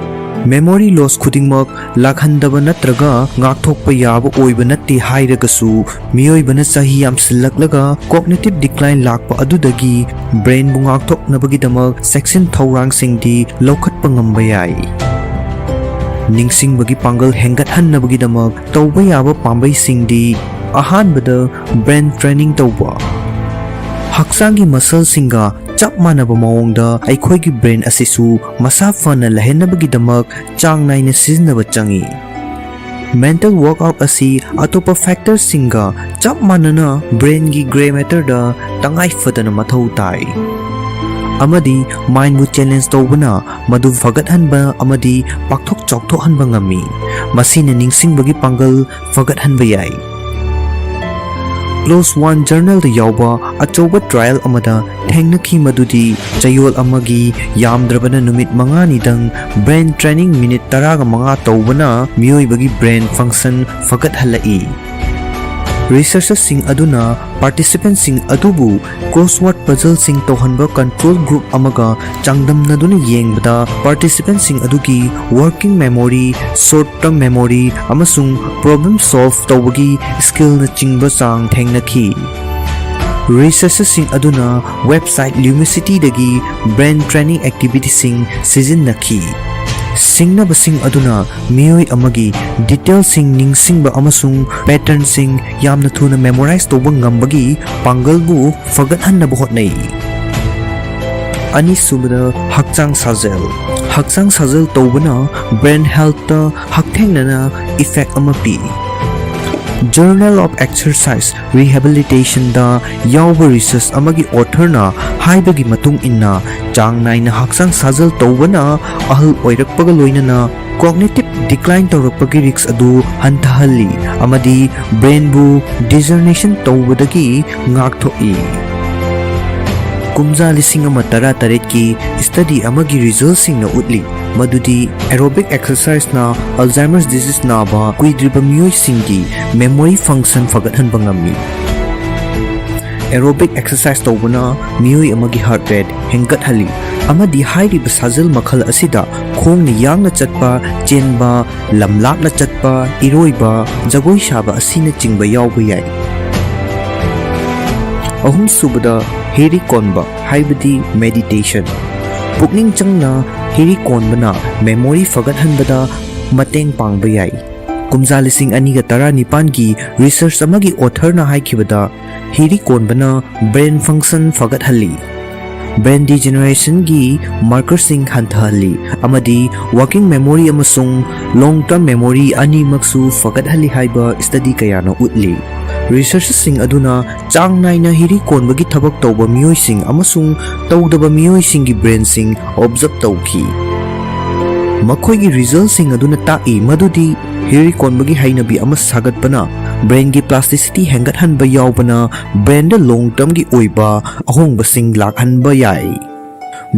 ꯃꯦꯃꯣꯔꯤ ꯂꯣꯁ ꯈꯨꯗꯤꯡꯃꯛ ꯂꯥꯛꯍꯟꯗꯕ ꯅꯠꯇ꯭ꯔꯒ ꯉꯥꯛꯊꯣꯛꯄ ꯌꯥꯕ ꯑꯣꯏꯕ ꯅꯠꯇꯦ ꯍꯥꯏꯔꯒꯁꯨ, ꯃꯤꯑꯣꯏꯕꯅ ꯆꯍꯤ ꯌꯥꯝꯁꯤꯜꯂꯛꯂꯒ ꯀꯣꯒꯅꯤꯇꯤꯚ ꯗꯤꯀ꯭ꯂꯥꯏꯟ ꯂꯥꯛꯄ ꯑꯗꯨꯗꯒꯤ ꯕ꯭ꯔꯦꯟꯕꯨ ꯉꯥꯛꯊꯣꯛꯅꯕꯒꯤꯗꯃꯛ ꯆꯦꯛꯁꯤꯟ ꯊꯧꯔꯥꯡꯁꯤꯡꯗꯤ ꯂꯧꯈꯠꯄ ꯉꯝꯕ ꯌꯥꯏ꯫ ꯅꯤꯡꯁꯤꯡꯕꯒꯤ ꯄꯥꯡꯒꯜ ꯍꯦꯟꯒꯠꯍꯟꯅꯕꯒꯤꯗꯃꯛ ꯇꯧꯕ ꯌꯥꯕ ꯄꯥꯝꯕꯩꯁꯤꯡꯗꯤ, ꯑꯍꯥꯟꯕꯗ, ꯕ꯭ꯔꯦꯟ ꯇ꯭ꯔꯦꯅꯤꯡ ꯇꯧꯕ꯫ ꯍꯛꯆꯥꯡꯒꯤ ꯃꯁꯜꯁꯤꯡꯒ ꯆꯞ ꯃꯥꯟꯅꯕ ꯃꯑꯣꯡꯗ ꯑꯩꯈꯣꯏꯒꯤ ꯕ꯭ꯔꯦꯟ ꯑꯁꯤꯁꯨ ꯃꯁꯥ ꯐꯅ ꯂꯩꯍꯟꯅꯕꯒꯤꯗꯃꯛ ꯆꯥꯡ ꯅꯥꯏꯅ ꯁꯤꯖꯤꯟꯅꯕ ꯆꯪꯏ꯫ ꯃꯦꯟꯇꯦꯜ ꯋꯥꯔꯛꯑꯥꯎꯠ ꯑꯁꯤ ꯑꯇꯣꯞꯄ ꯐꯦꯛꯇꯔꯁꯤꯡꯒ ꯆꯞ ꯃꯥꯟꯅꯅ ꯕ꯭ꯔꯦꯟꯒꯤ ꯒ꯭ꯔꯦ ꯃꯦꯇꯔꯗ ꯇꯉꯥꯏ ꯐꯗꯅ ꯃꯊꯧ ꯇꯥꯏ, ꯑꯃꯗꯤ ꯃꯥꯏꯟꯕꯨ ꯆꯦꯂꯦꯟꯖ ꯇꯧꯕꯅ ꯃꯗꯨ ꯐꯒꯠꯍꯟꯕ ꯑꯃꯗꯤ ꯄꯥꯛꯊꯣꯛ ꯆꯥꯎꯊꯣꯛꯍꯟꯕ ꯉꯝꯃꯤ꯫ ꯃꯁꯤꯅ ꯅꯤꯡꯁꯤꯡꯕꯒꯤ ꯄꯥꯡꯒꯜ ꯐꯒꯠꯍꯟꯕ ꯌꯥꯏ꯫ ꯀ꯭ꯂꯣꯁ ꯋꯥꯟ ꯖꯔꯅꯦꯜꯗ ꯌꯥꯎꯕ ꯑꯆꯧꯕ ꯇ꯭ꯔꯥꯌꯦꯜ ꯑꯃꯗ ꯊꯦꯡꯅꯈꯤ, ꯃꯗꯨꯗꯤ ꯆꯌꯣꯜ ꯑꯃꯒꯤ ꯌꯥꯝꯗ꯭ꯔꯕꯅ ꯅꯨꯃꯤꯠ ꯃꯉꯥꯅꯤꯗꯪ ꯕ꯭ꯔꯦꯟ ꯇ꯭ꯔꯦꯅꯤꯡ ꯃꯤꯅꯤꯠ ꯇꯔꯥꯒ ꯃꯉꯥ ꯇꯧꯕꯅ ꯃꯤꯑꯣꯏꯕꯒꯤ ꯕ꯭ꯔꯦꯟ ꯐꯪꯁꯟ ꯐꯒꯠꯍꯜꯂꯛꯏ꯫ ꯔꯤꯁꯔꯆꯔꯁꯤꯡ ꯑꯗꯨꯅ ꯄꯥꯔꯇꯤꯁꯤꯄꯦꯟꯁꯤꯡ ꯑꯗꯨꯕꯨ ꯀ꯭ꯔꯣꯁꯋꯥꯔꯗ ꯄꯖꯜꯁꯤꯡ ꯇꯧꯍꯟꯕ ꯀꯟꯇ꯭ꯔꯣꯜ ꯒ꯭ꯔꯨꯞ ꯑꯃꯒ ꯆꯥꯡꯗꯝꯅꯗꯨꯅ ꯌꯦꯡꯕꯗ, ꯄꯥꯔꯇꯤꯁꯤꯄꯦꯟꯁꯤꯡ ꯑꯗꯨꯒꯤ working memory, short term memory, ꯑꯃꯁꯨꯡ ꯄ꯭ꯔꯣꯕ꯭ꯂꯦꯝ ꯁꯣꯜꯚ ꯇꯧꯕꯒꯤ ꯁ꯭ꯀꯤꯜꯅꯆꯤꯡꯕ ꯆꯥꯡ ꯊꯦꯡꯅꯈꯤ꯫ ꯔꯤꯁꯔꯆꯔꯁꯤꯡ ꯑꯗꯨꯅ ꯋꯦꯕꯁꯥꯏꯠ ꯂ꯭ꯌꯨꯃꯤꯁꯤꯇꯤꯗꯒꯤ ꯕ꯭ꯔꯦꯟ ꯇ꯭ꯔꯦꯅꯤꯡ ꯑꯦꯛꯇꯤꯚꯤꯇꯤꯁꯤꯡ ꯁꯤꯖꯤꯟꯅꯈꯤ꯫ ꯁꯤꯡꯅꯕꯁꯤꯡ ꯑꯗꯨꯅ ꯃꯤꯑꯣꯏ ꯑꯃꯒꯤ ꯗꯤꯇꯦꯜꯁꯤꯡ ꯅꯤꯡꯁꯤꯡꯕ ꯑꯃꯁꯨꯡ ꯄꯦꯇꯔꯟꯁꯤꯡ ꯌꯥꯝꯅ ꯊꯨꯅ ꯃꯦꯃꯣꯔꯥꯏꯖ ꯇꯧꯕ ꯉꯝꯕꯒꯤ ꯄꯥꯡꯒꯜꯕꯨ ꯐꯒꯠꯍꯟꯅꯕ ꯍꯣꯠꯅꯩ꯫ ꯑꯅꯤꯁꯨꯕꯗ, ꯍꯛꯆꯥꯡ ꯁꯥꯖꯦꯜ꯫ ꯍꯛꯆꯥꯡ ꯁꯥꯖꯦꯜ ꯇꯧꯕꯅ ꯕ꯭ꯔꯦꯟ ꯍꯦꯜꯊꯇ ꯍꯛꯊꯦꯡꯅꯅ ꯏꯐꯦꯛ ꯑꯃ ꯄꯤ꯫ Journal of Exercise Rehabilitationꯗ ꯌꯥꯎꯕ ꯔꯤꯁꯔꯆ ꯑꯃꯒꯤ ꯑꯣꯊꯔꯅ ꯍꯥꯏꯕꯒꯤ ꯃꯇꯨꯡ ꯏꯟꯅ, ꯆꯥꯡ ꯅꯥꯏꯅ ꯍꯛꯆꯥꯡ ꯁꯥꯖꯦꯜ ꯇꯧꯕꯅ ꯑꯍꯜ ꯑꯣꯏꯔꯛꯄꯒ ꯂꯣꯏꯅꯅ ꯀꯣꯒꯅꯤꯇꯤꯚ ꯗꯤꯀ꯭ꯂꯥꯏꯟ ꯇꯧꯔꯛꯄꯒꯤ ꯔꯤꯁ꯭ꯛ ꯑꯗꯨ ꯍꯟꯊꯍꯜꯂꯤ ꯑꯃꯗꯤ ꯕ꯭ꯔꯦꯟꯕꯨ ꯗꯤꯖꯔꯅꯦꯁꯟ ꯇꯧꯕꯗꯒꯤ ꯉꯥꯛꯊꯣꯛꯏ꯫ ꯀꯨꯝꯖꯥ ꯂꯤꯁꯤꯡ ꯑꯃ ꯇꯔꯥꯇꯔꯦꯠꯀꯤ ꯁ꯭ꯇꯗꯤ ꯑꯃꯒꯤ ꯔꯤꯖꯜꯁꯤꯡꯅ ꯎꯠꯂꯤ ꯃꯗꯨꯗꯤ ꯑꯦꯔꯣꯕꯤꯛ ꯑꯦꯛꯁꯔꯁꯥꯏꯁꯅ ꯑꯜꯖꯥꯏꯃꯔꯁ ꯗꯤꯖꯤꯖ ꯅꯥꯕ ꯀꯨꯏꯗ꯭ꯔꯤꯕ ꯃꯤꯑꯣꯏꯁꯤꯡꯒꯤ ꯃꯦꯃꯣꯔꯤ ꯐꯪꯁꯟ ꯐꯒꯠꯍꯟꯕ ꯉꯝꯃꯤ꯫ ꯑꯦꯔꯣꯕꯤꯛ ꯑꯦꯛꯁꯔꯁꯥꯏꯁ ꯇꯧꯕꯅ ꯃꯤꯑꯣꯏ ꯑꯃꯒꯤ ꯍꯥꯔꯠ ꯔꯦꯠ ꯍꯦꯟꯒꯠꯍꯜꯂꯤ ꯑꯃꯗꯤ ꯍꯥꯏꯔꯤꯕ ꯁꯥꯖꯦꯜ ꯃꯈꯜ ꯑꯁꯤꯗ ꯈꯣꯡꯅ ꯌꯥꯡꯅ ꯆꯠꯄ, ꯆꯦꯟꯕ, ꯂꯝꯂꯥꯞꯅ ꯆꯠꯄ, ꯏꯔꯣꯏꯕ, ꯖꯒꯣꯏ ꯁꯥꯕ ꯑꯁꯤꯅꯆꯤꯡꯕ ꯌꯥꯎꯕ ꯌꯥꯏ꯫ ꯑꯍꯨꯝꯁꯨꯕꯗ, ꯍꯤꯔꯤ ꯀꯣꯟꯕ ꯍꯥꯏꯕꯗꯤ ꯃꯦꯗꯤꯇꯦꯁꯟ꯫ ꯄꯨꯛꯅꯤꯡ ꯆꯪꯅ ꯍꯤꯔꯤ ꯀꯣꯟꯕꯅ ꯃꯦꯃꯣꯔꯤ ꯐꯒꯠꯍꯟꯕꯗ ꯃꯇꯦꯡ ꯄꯥꯡꯕ ꯌꯥꯏ꯫ ꯀꯨꯝꯖꯥ ꯂꯤꯁꯤꯡ ꯑꯅꯤꯒ ꯇꯔꯥꯅꯤꯄꯥꯟꯒꯤ ꯔꯤꯁꯔꯆ ꯑꯃꯒꯤ ꯑꯣꯊꯔꯅ ꯍꯥꯏꯈꯤꯕꯗ, ꯍꯤꯔꯤ ꯀꯣꯟꯕꯅ ꯕ꯭ꯔꯦꯟ ꯐꯪꯁꯟ ꯐꯒꯠꯍꯜꯂꯤ, ꯕ꯭ꯔꯦꯟ ꯗꯤꯖꯦꯅꯔꯦꯁꯟꯒꯤ ꯃꯥꯔꯀꯔꯁꯤꯡ ꯍꯟꯊꯍꯜꯂꯤ ꯑꯃꯗꯤ ꯋꯥꯔꯀꯤꯡ ꯃꯦꯃꯣꯔꯤ ꯑꯃꯁꯨꯡ ꯂꯣꯡ ꯇꯔꯝ ꯃꯦꯃꯣꯔꯤ ꯑꯅꯤꯃꯛꯁꯨ ꯐꯒꯠꯍꯜꯂꯤ ꯍꯥꯏꯕ ꯁ꯭ꯇꯗꯤ ꯀꯌꯥꯅ ꯎꯠꯂꯤ꯫ ꯔꯤꯁꯔꯆꯔꯁꯤꯡ ꯑꯗꯨꯅ ꯆꯥꯡ ꯅꯥꯏꯅ ꯍꯤꯔꯤ ꯀꯣꯟꯕꯒꯤ ꯊꯕꯛ ꯇꯧꯕ ꯃꯤꯑꯣꯏꯁꯤꯡ ꯑꯃꯁꯨꯡ ꯇꯧꯗꯕ ꯃꯤꯑꯣꯏꯁꯤꯡꯒꯤ ꯕ꯭ꯔꯦꯟꯁꯤꯡ ꯑꯣꯕꯖꯔꯕ ꯇꯧꯈꯤ꯫ ꯃꯈꯣꯏꯒꯤ ꯔꯤꯖꯜꯁꯤꯡ ꯑꯗꯨꯅ ꯇꯥꯛꯏ ꯃꯗꯨꯗꯤ ꯍꯤꯔꯤ ꯀꯣꯟꯕꯒꯤ ꯍꯩꯅꯕꯤ ꯑꯃ ꯁꯥꯒꯠꯄꯅ ꯕ꯭ꯔꯦꯟꯒꯤ ꯄ꯭ꯂꯥꯁꯇꯤꯁꯤꯇꯤ ꯍꯦꯟꯒꯠꯍꯟꯕ ꯌꯥꯎꯕꯅ ꯕ꯭ꯔꯦꯟꯗ ꯂꯣꯡ ꯇꯔꯝꯒꯤ ꯑꯣꯏꯕ ꯑꯍꯣꯡꯕꯁꯤꯡ ꯂꯥꯛꯍꯟꯕ ꯌꯥꯏ꯫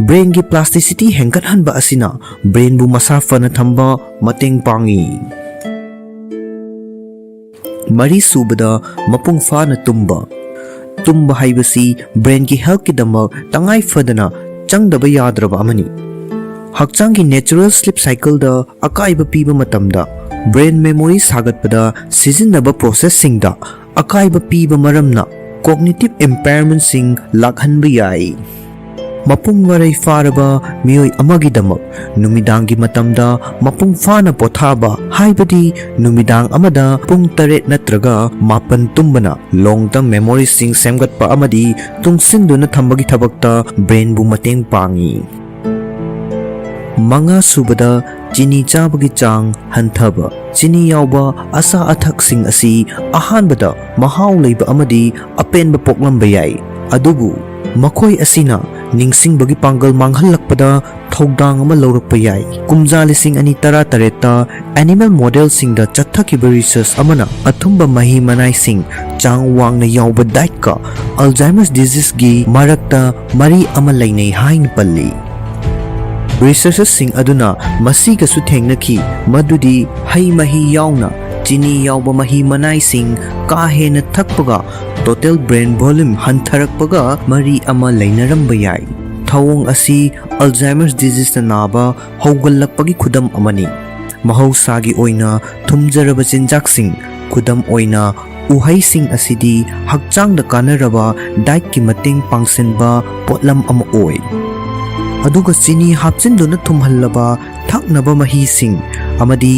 ꯕ꯭ꯔꯦꯟꯒꯤ ꯄ꯭ꯂꯥꯁꯇꯤꯁꯤꯇꯤ ꯍꯦꯟꯒꯠꯍꯟꯕ ꯑꯁꯤꯅ ꯕ꯭ꯔꯦꯟꯕꯨ ꯃꯁꯥ ꯐꯅ ꯊꯝꯕ ꯃꯇꯦꯡ ꯄꯥꯡꯏ꯫ ꯃꯔꯤꯁꯨꯕꯗ, ꯃꯄꯨꯡ ꯐꯥꯅ ꯇꯨꯝꯕ꯫ ꯇꯨꯝꯕ ꯍꯥꯏꯕꯁꯤ ꯕ꯭ꯔꯦꯟꯒꯤ ꯍꯦꯜꯊꯀꯤꯗꯃꯛ ꯇꯉꯥꯏ ꯐꯗꯅ ꯆꯪꯗꯕ ꯌꯥꯗ꯭ꯔꯕ ꯑꯃꯅꯤ꯫ ꯍꯛꯆꯥꯡꯒꯤ ꯅꯦꯆꯔꯦꯜ ꯁ꯭ꯂꯤꯞ ꯁꯥꯏꯀꯜꯗ ꯑꯀꯥꯏꯕ ꯄꯤꯕ ꯃꯇꯝꯗ ꯕ꯭ꯔꯦꯟ ꯃꯦꯃꯣꯔꯤ ꯁꯥꯒꯠꯄꯗ ꯁꯤꯖꯤꯟꯅꯕ ꯄ꯭ꯔꯣꯁꯦꯁꯁꯤꯡꯗ ꯑꯀꯥꯏꯕ ꯄꯤꯕ ꯃꯔꯝꯅ ꯀꯣꯒꯅꯤꯇꯤꯚ ꯏꯝꯄꯦꯌꯔꯃꯦꯟꯠꯁꯤꯡ ꯂꯥꯛꯍꯟꯕ ꯌꯥꯏ꯫ ꯃꯄꯨꯡ ꯃꯔꯩ ꯐꯥꯔꯕ ꯃꯤꯑꯣꯏ ꯑꯃꯒꯤꯗꯃꯛ ꯅꯨꯃꯤꯗꯥꯡꯒꯤ ꯃꯇꯝꯗ ꯃꯄꯨꯡ ꯐꯥꯅ ꯄꯣꯊꯥꯕ, ꯍꯥꯏꯕꯗꯤ ꯅꯨꯃꯤꯗꯥꯡ ꯑꯃꯗ ꯄꯨꯡ ꯇꯔꯦꯠ ꯅꯠꯇ꯭ꯔꯒ ꯃꯥꯄꯟ ꯇꯨꯝꯕꯅ ꯂꯣꯡ ꯇꯔꯝ ꯃꯦꯃꯣꯔꯤꯁꯤꯡ ꯁꯦꯝꯒꯠꯄ ꯑꯃꯗꯤ ꯇꯨꯡꯁꯤꯟꯗꯨꯅ ꯊꯝꯕꯒꯤ ꯊꯕꯛꯇ ꯕ꯭ꯔꯦꯟꯕꯨ ꯃꯇꯦꯡ ꯄꯥꯡꯏ꯫ ꯃꯉꯥꯁꯨꯕꯗ, ꯆꯤꯅꯤ ꯆꯥꯕꯒꯤ ꯆꯥꯡ ꯍꯟꯊꯕ꯫ ꯆꯤꯅꯤ ꯌꯥꯎꯕ ꯑꯆꯥ ꯑꯊꯛꯁꯤꯡ ꯑꯁꯤ ꯑꯍꯥꯟꯕꯗ ꯃꯍꯥꯎ ꯂꯩꯕ ꯑꯃꯗꯤ ꯑꯄꯦꯟꯕ ꯄꯣꯛꯂꯝꯕ ꯌꯥꯏ, ꯑꯗꯨꯕꯨ ꯃꯈꯣꯏ ꯑꯁꯤꯅ ꯅꯤꯡꯁꯤꯡꯕꯒꯤ ꯄꯥꯡꯒꯜ ꯃꯥꯡꯍꯜꯂꯛꯄꯗ ꯊꯧꯗꯥꯡ ꯑꯃ ꯂꯧꯔꯛꯄ ꯌꯥꯏ꯫ ꯀꯨꯝꯖꯥ ꯂꯤꯁꯤꯡ ꯑꯅꯤ ꯇꯔꯥꯇꯔꯦꯠꯇ animal modelꯁꯤꯡꯗ ꯆꯠꯊꯈꯤꯕ research ꯑꯃꯅ ꯑꯊꯨꯝꯕ ꯃꯍꯤ ꯃꯅꯥꯏꯁꯤꯡ, ꯆꯥꯡ ꯋꯥꯡꯅ ꯌꯥꯎꯕ dietꯀ Alzheimer's diseaseꯒꯤ ꯃꯔꯛꯇ ꯃꯔꯤ ꯑꯃ ꯂꯩꯅꯩ ꯍꯥꯏꯅ ꯄꯜꯂꯤ꯫ Researchꯁꯤꯡ ꯑꯗꯨꯅ ꯃꯁꯤꯒꯁꯨ ꯊꯦꯡꯅꯈꯤ, ꯃꯗꯨꯗꯤ ꯍꯩ ꯃꯍꯤ ꯌꯥꯎꯅ ꯆꯤꯅꯤ ꯌꯥꯎꯕ ꯃꯍꯤ ꯃꯅꯥꯏꯁꯤꯡ ꯀꯥ ꯍꯦꯟꯅ ꯊꯛꯄꯒ total brain volume ꯍꯟꯊꯔꯛꯄꯒ ꯃꯔꯤ ꯑꯃ ꯂꯩꯅꯔꯝꯕ ꯌꯥꯏ꯫ ꯊꯧꯑꯣꯡ ꯑꯁꯤ Alzheimer's diseaseꯅ ꯅꯥꯕ ꯍꯧꯒꯠꯂꯛꯄꯒꯤ ꯈꯨꯗꯝ ꯑꯃꯅꯤ꯫ ꯃꯍꯧꯁꯥꯒꯤ ꯑꯣꯏꯅ ꯊꯨꯝꯖꯔꯕ ꯆꯤꯟꯖꯥꯛꯁꯤꯡ, ꯈꯨꯗꯝ ꯑꯣꯏꯅ ꯎꯍꯩꯁꯤꯡ ꯑꯁꯤꯗꯤ ꯍꯛꯆꯥꯡꯗ ꯀꯥꯟꯅꯔꯕ dietꯀꯤ ꯃꯇꯦꯡ ꯄꯥꯡꯁꯤꯟꯕ ꯄꯣꯠꯂꯝ ꯑꯃ ꯑꯣꯏ꯫ ꯑꯗꯨꯒ ꯆꯤꯅꯤ ꯍꯥꯞꯆꯤꯟꯗꯨꯅ ꯊꯨꯝꯍꯜꯂꯕ ꯊꯛꯅꯕ ꯃꯍꯤꯁꯤꯡ ꯑꯃꯗꯤ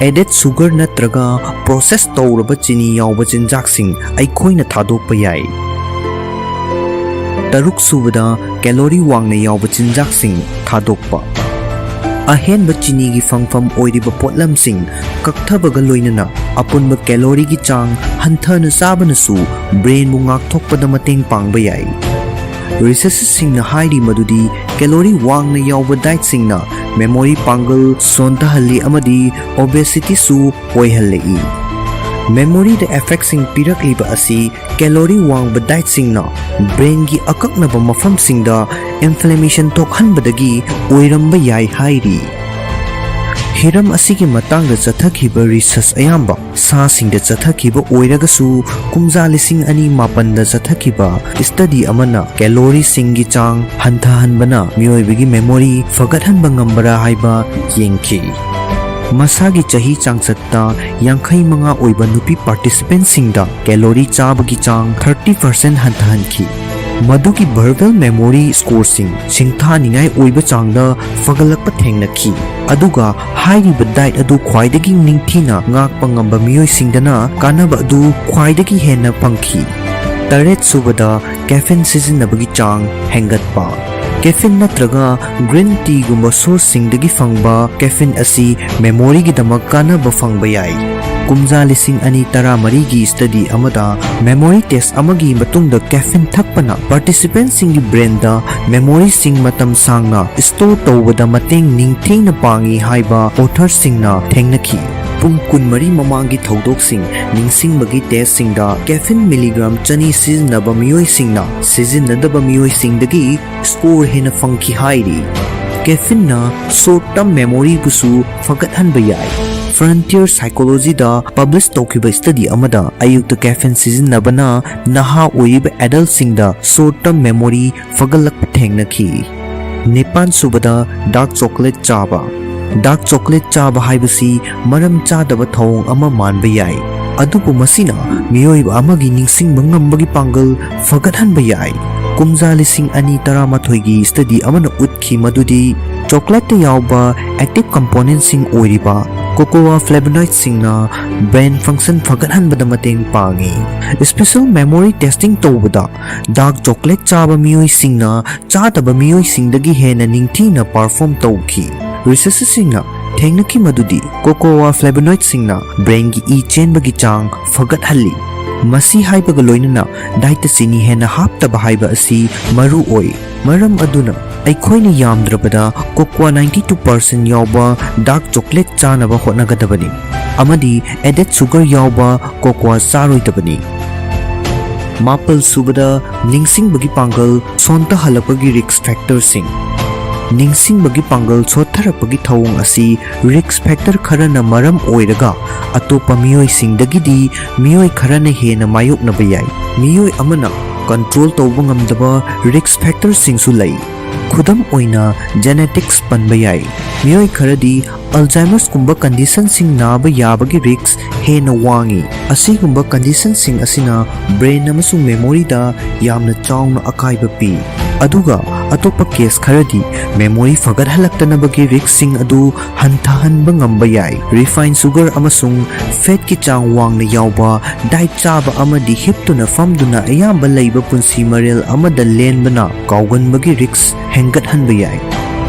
added sugar ꯅꯠꯇ꯭ꯔꯒ process ꯇꯧꯔꯕ ꯆꯤꯅꯤ ꯌꯥꯎꯕ ꯆꯤꯟꯖꯥꯛꯁꯤꯡ ꯑꯩꯈꯣꯏꯅ ꯊꯥꯗꯣꯛꯄ ꯌꯥꯏ꯫ ꯇꯔꯨꯛ ꯁꯨꯕꯗ, calorie ꯋꯥꯡꯅ ꯌꯥꯎꯕ ꯆꯤꯟꯖꯥꯛꯁꯤꯡ ꯊꯥꯗꯣꯛꯄ꯫ ꯑꯍꯦꯟꯕ ꯆꯤꯅꯤꯒꯤ ꯐꯪꯐꯝ ꯑꯣꯏꯔꯤꯕ ꯄꯣꯠꯂꯝꯁꯤꯡ ꯀꯛꯊꯕꯒ ꯂꯣꯏꯅꯅ ꯑꯄꯨꯟꯕ calorieꯒꯤ ꯆꯥꯡ ꯍꯟꯊꯅ ꯆꯥꯕꯅꯁꯨ brainꯕꯨ ꯉꯥꯛꯊꯣꯛꯄꯗ ꯃꯇꯦꯡ ꯄꯥꯡꯕ ꯌꯥꯏ꯫ Researchꯁꯤꯡꯅ ꯍꯥꯏꯔꯤ ꯃꯗꯨꯗꯤ calorie ꯋꯥꯡꯅ ꯌꯥꯎꯕ dietꯁꯤꯡꯅ memory ꯄꯥꯡꯒꯜ ꯁꯣꯟꯊꯍꯜꯂꯤ ꯑꯃꯗꯤ obesityꯁꯨ ꯑꯣꯏꯍꯜꯂꯛꯏ꯫ Memoryꯗ effectꯁꯤꯡ ꯄꯤꯔꯛꯂꯤꯕ ꯑꯁꯤ calorie ꯋꯥꯡꯕ dietꯁꯤꯡꯅ brainꯒꯤ ꯑꯀꯛꯅꯕ ꯃꯐꯝꯁꯤꯡꯗ inflammation ꯊꯣꯛꯍꯟꯕꯗꯒꯤ ꯑꯣꯏꯔꯝꯕ ꯌꯥꯏ ꯍꯥꯏꯔꯤ꯫ ꯍꯤꯔꯝ ꯑꯁꯤꯒꯤ ꯃꯇꯥꯡꯗ ꯆꯠꯊꯈꯤꯕ research ꯑꯌꯥꯝꯕ ꯁꯥꯁꯤꯡꯗ ꯆꯠꯊꯈꯤꯕ ꯑꯣꯏꯔꯒꯁꯨ, ꯀꯨꯝꯖꯥ ꯂꯤꯁꯤꯡ ꯑꯅꯤ ꯃꯥꯄꯟꯗ ꯆꯠꯊꯈꯤꯕ study ꯑꯃꯅ calorieꯁꯤꯡꯒꯤ ꯆꯥꯡ ꯍꯟꯊꯍꯟꯕꯅ ꯃꯤꯑꯣꯏꯕꯒꯤ memory ꯐꯒꯠꯍꯟꯕ ꯉꯝꯕꯔꯥ ꯍꯥꯏꯕ ꯌꯦꯡꯈꯤ꯫ ꯃꯁꯥꯒꯤ ꯆꯍꯤ ꯆꯥꯡꯆꯠꯇ ꯌꯥꯡꯈꯩ ꯃꯉꯥ ꯑꯣꯏꯕ ꯅꯨꯄꯤ participantꯁꯤꯡꯗ calorie ꯆꯥꯕꯒꯤ ꯆꯥꯡ thirty percent ꯍꯟꯊꯍꯟꯈꯤ꯫ ꯃꯗꯨꯒꯤ verbal memory scoreꯁꯤꯡ ꯁꯤꯡꯊꯥꯅꯤꯡꯉꯥꯏ ꯑꯣꯏꯕ ꯆꯥꯡꯗ ꯐꯒꯠꯂꯛꯄ ꯊꯦꯡꯅꯈꯤ꯫ ꯑꯗꯨꯒ ꯍꯥꯏꯔꯤꯕ diet ꯑꯗꯨ ꯈ꯭ꯋꯥꯏꯗꯒꯤ ꯅꯤꯡꯊꯤꯅ ꯉꯥꯛꯄ ꯉꯝꯕ ꯃꯤꯑꯣꯏꯁꯤꯡꯗꯅ ꯀꯥꯟꯅꯕ ꯑꯗꯨ ꯈ꯭ꯋꯥꯏꯗꯒꯤ ꯍꯦꯟꯅ ꯐꯪꯈꯤ꯫ ꯇꯔꯦꯠ ꯁꯨꯕꯗ, caffeine ꯁꯤꯖꯤꯟꯅꯕꯒꯤ ꯆꯥꯡ ꯍꯦꯟꯒꯠꯄ꯫ Caffeine ꯅꯠꯇ꯭ꯔꯒ green teaꯒꯨꯝꯕ sourceꯁꯤꯡꯗꯒꯤ ꯐꯪꯕ caffeine ꯑꯁꯤ memoryꯒꯤꯗꯃꯛ ꯀꯥꯟꯅꯕ ꯐꯪꯕ ꯌꯥꯏ꯫ ꯀꯨꯝꯖꯥ ꯂꯤꯁꯤꯡ ꯑꯅꯤ ꯇꯔꯥꯃꯔꯤꯒꯤ study ꯑꯃꯗ memory test ꯑꯃꯒꯤ ꯃꯇꯨꯡꯗ caffeine ꯊꯛꯄꯅ participantꯁꯤꯡꯒꯤ brainꯗ memoryꯁꯤꯡ ꯃꯇꯝ ꯁꯥꯡꯅ store ꯇꯧꯕꯗ ꯃꯇꯦꯡ ꯅꯤꯡꯊꯤꯅ ꯄꯥꯡꯏ ꯍꯥꯏꯕ authorꯁꯤꯡꯅ ꯊꯦꯡꯅꯈꯤ꯫ ꯄꯨꯡ ꯀꯨꯟꯃꯔꯤ ꯃꯃꯥꯡꯒꯤ ꯊꯧꯗꯣꯛꯁꯤꯡ ꯅꯤꯡꯁꯤꯡꯕꯒꯤ testꯁꯤꯡꯗ caffeine milligram ꯆꯅꯤ ꯁꯤꯖꯤꯟꯅꯕ ꯃꯤꯑꯣꯏꯁꯤꯡꯅ ꯁꯤꯖꯤꯟꯅꯗꯕ ꯃꯤꯑꯣꯏꯁꯤꯡꯗꯒꯤ score ꯍꯦꯟꯅ ꯐꯪꯈꯤ ꯍꯥꯏꯔꯤ꯫ Caffeineꯅ short term memoryꯕꯨꯁꯨ ꯐꯒꯠꯍꯟꯕ ꯌꯥꯏ꯫ Frontier Psychologyꯗ publish ꯇꯧꯈꯤꯕ study ꯑꯃꯗ ꯑꯌꯨꯛꯇ caffeine ꯁꯤꯖꯤꯟꯅꯕꯅ ꯅꯍꯥ ꯑꯣꯏꯔꯤꯕ adultꯁꯤꯡꯗ short term memory ꯐꯒꯠꯂꯛꯄ ꯊꯦꯡꯅꯈꯤ꯫ ꯅꯤꯄꯥꯟ ꯁꯨꯕꯗ dark chocolate ꯆꯥꯕ꯫ Dark chocolate ꯆꯥꯕ ꯍꯥꯏꯕꯁꯤ ꯃꯔꯝ ꯆꯥꯗꯕ ꯊꯧꯑꯣꯡ ꯑꯃ ꯃꯥꯟꯕ ꯌꯥꯏ, ꯑꯗꯨꯕꯨ ꯃꯁꯤꯅ ꯃꯤꯑꯣꯏꯕ ꯑꯃꯒꯤ ꯅꯤꯡꯁꯤꯡꯕ ꯉꯝꯕꯒꯤ ꯄꯥꯡꯒꯜ ꯐꯒꯠꯍꯟꯕ ꯌꯥꯏ꯫ ꯀꯨꯝꯖꯥ ꯂꯤꯁꯤꯡ ꯑꯅꯤ ꯇꯔꯥꯃꯥꯊꯣꯏꯒꯤ study ꯑꯃꯅ ꯎꯠꯈꯤ ꯃꯗꯨꯗꯤ chocolateꯇ ꯌꯥꯎꯕ active componentꯁꯤꯡ ꯑꯣꯏꯔꯤꯕ cocoa flavonoidꯁꯤꯡꯅ brain function ꯐꯒꯠꯍꯟꯕꯗ ꯃꯇꯦꯡ ꯄꯥꯡꯏ꯫ Spatial memory testing ꯇꯧꯕꯗ dark chocolate ꯆꯥꯕ ꯃꯤꯑꯣꯏꯁꯤꯡꯅ ꯆꯥꯗꯕ ꯃꯤꯑꯣꯏꯁꯤꯡꯗꯒꯤ ꯍꯦꯟꯅ ꯅꯤꯡꯊꯤꯅ perform ꯇꯧꯈꯤ꯫ Researcherꯁꯤꯡꯅ ꯊꯦꯡꯅꯈꯤ ꯃꯗꯨꯗꯤ cocoa flavonoidꯁꯤꯡꯅ brainꯒꯤ ꯏ ꯆꯦꯟꯕꯒꯤ ꯆꯥꯡ ꯐꯒꯠꯍꯜꯂꯤ꯫ ꯃꯁꯤ ꯍꯥꯏꯕꯒ ꯂꯣꯏꯅꯅ dietꯇ ꯆꯤꯅꯤ ꯍꯦꯟꯅ ꯍꯥꯞꯇꯕ ꯍꯥꯏꯕ ꯑꯁꯤ ꯃꯔꯨ ꯑꯣꯏ꯫ ꯃꯔꯝ ꯑꯗꯨꯅ ꯑꯩꯈꯣꯏꯅ ꯌꯥꯝꯗ꯭ꯔꯕꯗ cocoa ninety two percent ꯌꯥꯎꯕ dark chocolate ꯆꯥꯅꯕ ꯍꯣꯠꯅꯒꯗꯕꯅꯤ, ꯑꯃꯗꯤ added sugar ꯌꯥꯎꯕ cocoa ꯆꯥꯔꯣꯏꯗꯕꯅꯤ꯫ ꯃꯥꯄꯜ ꯁꯨꯕꯗ ꯅꯤꯡꯁꯤꯡꯕꯒꯤ ꯄꯥꯡꯒꯜ ꯁꯣꯟꯊꯍꯜꯂꯛꯄꯒꯤ risk factorꯁꯤꯡ꯫ ꯅꯤꯡꯁꯤꯡꯕꯒꯤ ꯄꯥꯡꯒꯜ ꯁꯣꯠꯊꯔꯛꯄꯒꯤ ꯊꯧꯑꯣꯡ ꯑꯁꯤ risk factor ꯈꯔꯅ ꯃꯔꯝ ꯑꯣꯏꯔꯒ ꯑꯇꯣꯞꯄ ꯃꯤꯑꯣꯏꯁꯤꯡꯗꯒꯤꯗꯤ ꯃꯤꯑꯣꯏ ꯈꯔꯅ ꯍꯦꯟꯅ ꯃꯥꯌꯣꯛꯅꯕ ꯌꯥꯏ꯫ ꯃꯤꯑꯣꯏ ꯑꯃꯅ control ꯇꯧꯕ ꯉꯝꯗꯕ risk factorꯁꯤꯡꯁꯨ ꯂꯩ꯫ ꯈꯨꯗꯝ ꯑꯣꯏꯅ genetics ꯄꯟꯕ ꯌꯥꯏ꯫ ꯃꯤꯑꯣꯏ ꯈꯔꯗꯤ Alzheimerꯁꯀꯨꯝꯕ conditionꯁꯤꯡ ꯅꯥꯕ ꯌꯥꯕꯒꯤ risk ꯍꯦꯟꯅ ꯋꯥꯡꯏ꯫ ꯑꯁꯤꯒꯨꯝꯕ conditionꯁꯤꯡ ꯑꯁꯤꯅ brain ꯑꯃꯁꯨꯡ memoryꯗ ꯌꯥꯝꯅ ꯆꯥꯎꯅ ꯑꯀꯥꯏꯕ ꯄꯤ꯫ ꯑꯗꯨꯒ ꯑꯇꯣꯞꯄ case ꯈꯔꯗꯤ memory ꯐꯒꯠꯍꯜꯂꯛꯇꯅꯕꯒꯤ riskꯁꯤꯡ ꯑꯗꯨ ꯍꯟꯊꯍꯟꯕ ꯉꯝꯕ ꯌꯥꯏ꯫ Refined sugar ꯑꯃꯁꯨꯡ fatꯀꯤ ꯆꯥꯡ ꯋꯥꯡꯅ ꯌꯥꯎꯕ diet ꯆꯥꯕ ꯑꯃꯗꯤ ꯍꯤꯞꯇꯨꯅ ꯐꯝꯗꯨꯅ ꯑꯌꯥꯝꯕ ꯂꯩꯕ ꯄꯨꯟꯁꯤ ꯃꯔꯦꯜ ꯑꯃꯗ ꯂꯦꯟꯕꯅ ꯀꯥꯎꯒꯟꯕꯒꯤ risk ꯍꯦꯟꯒꯠꯍꯟꯕ ꯌꯥꯏ꯫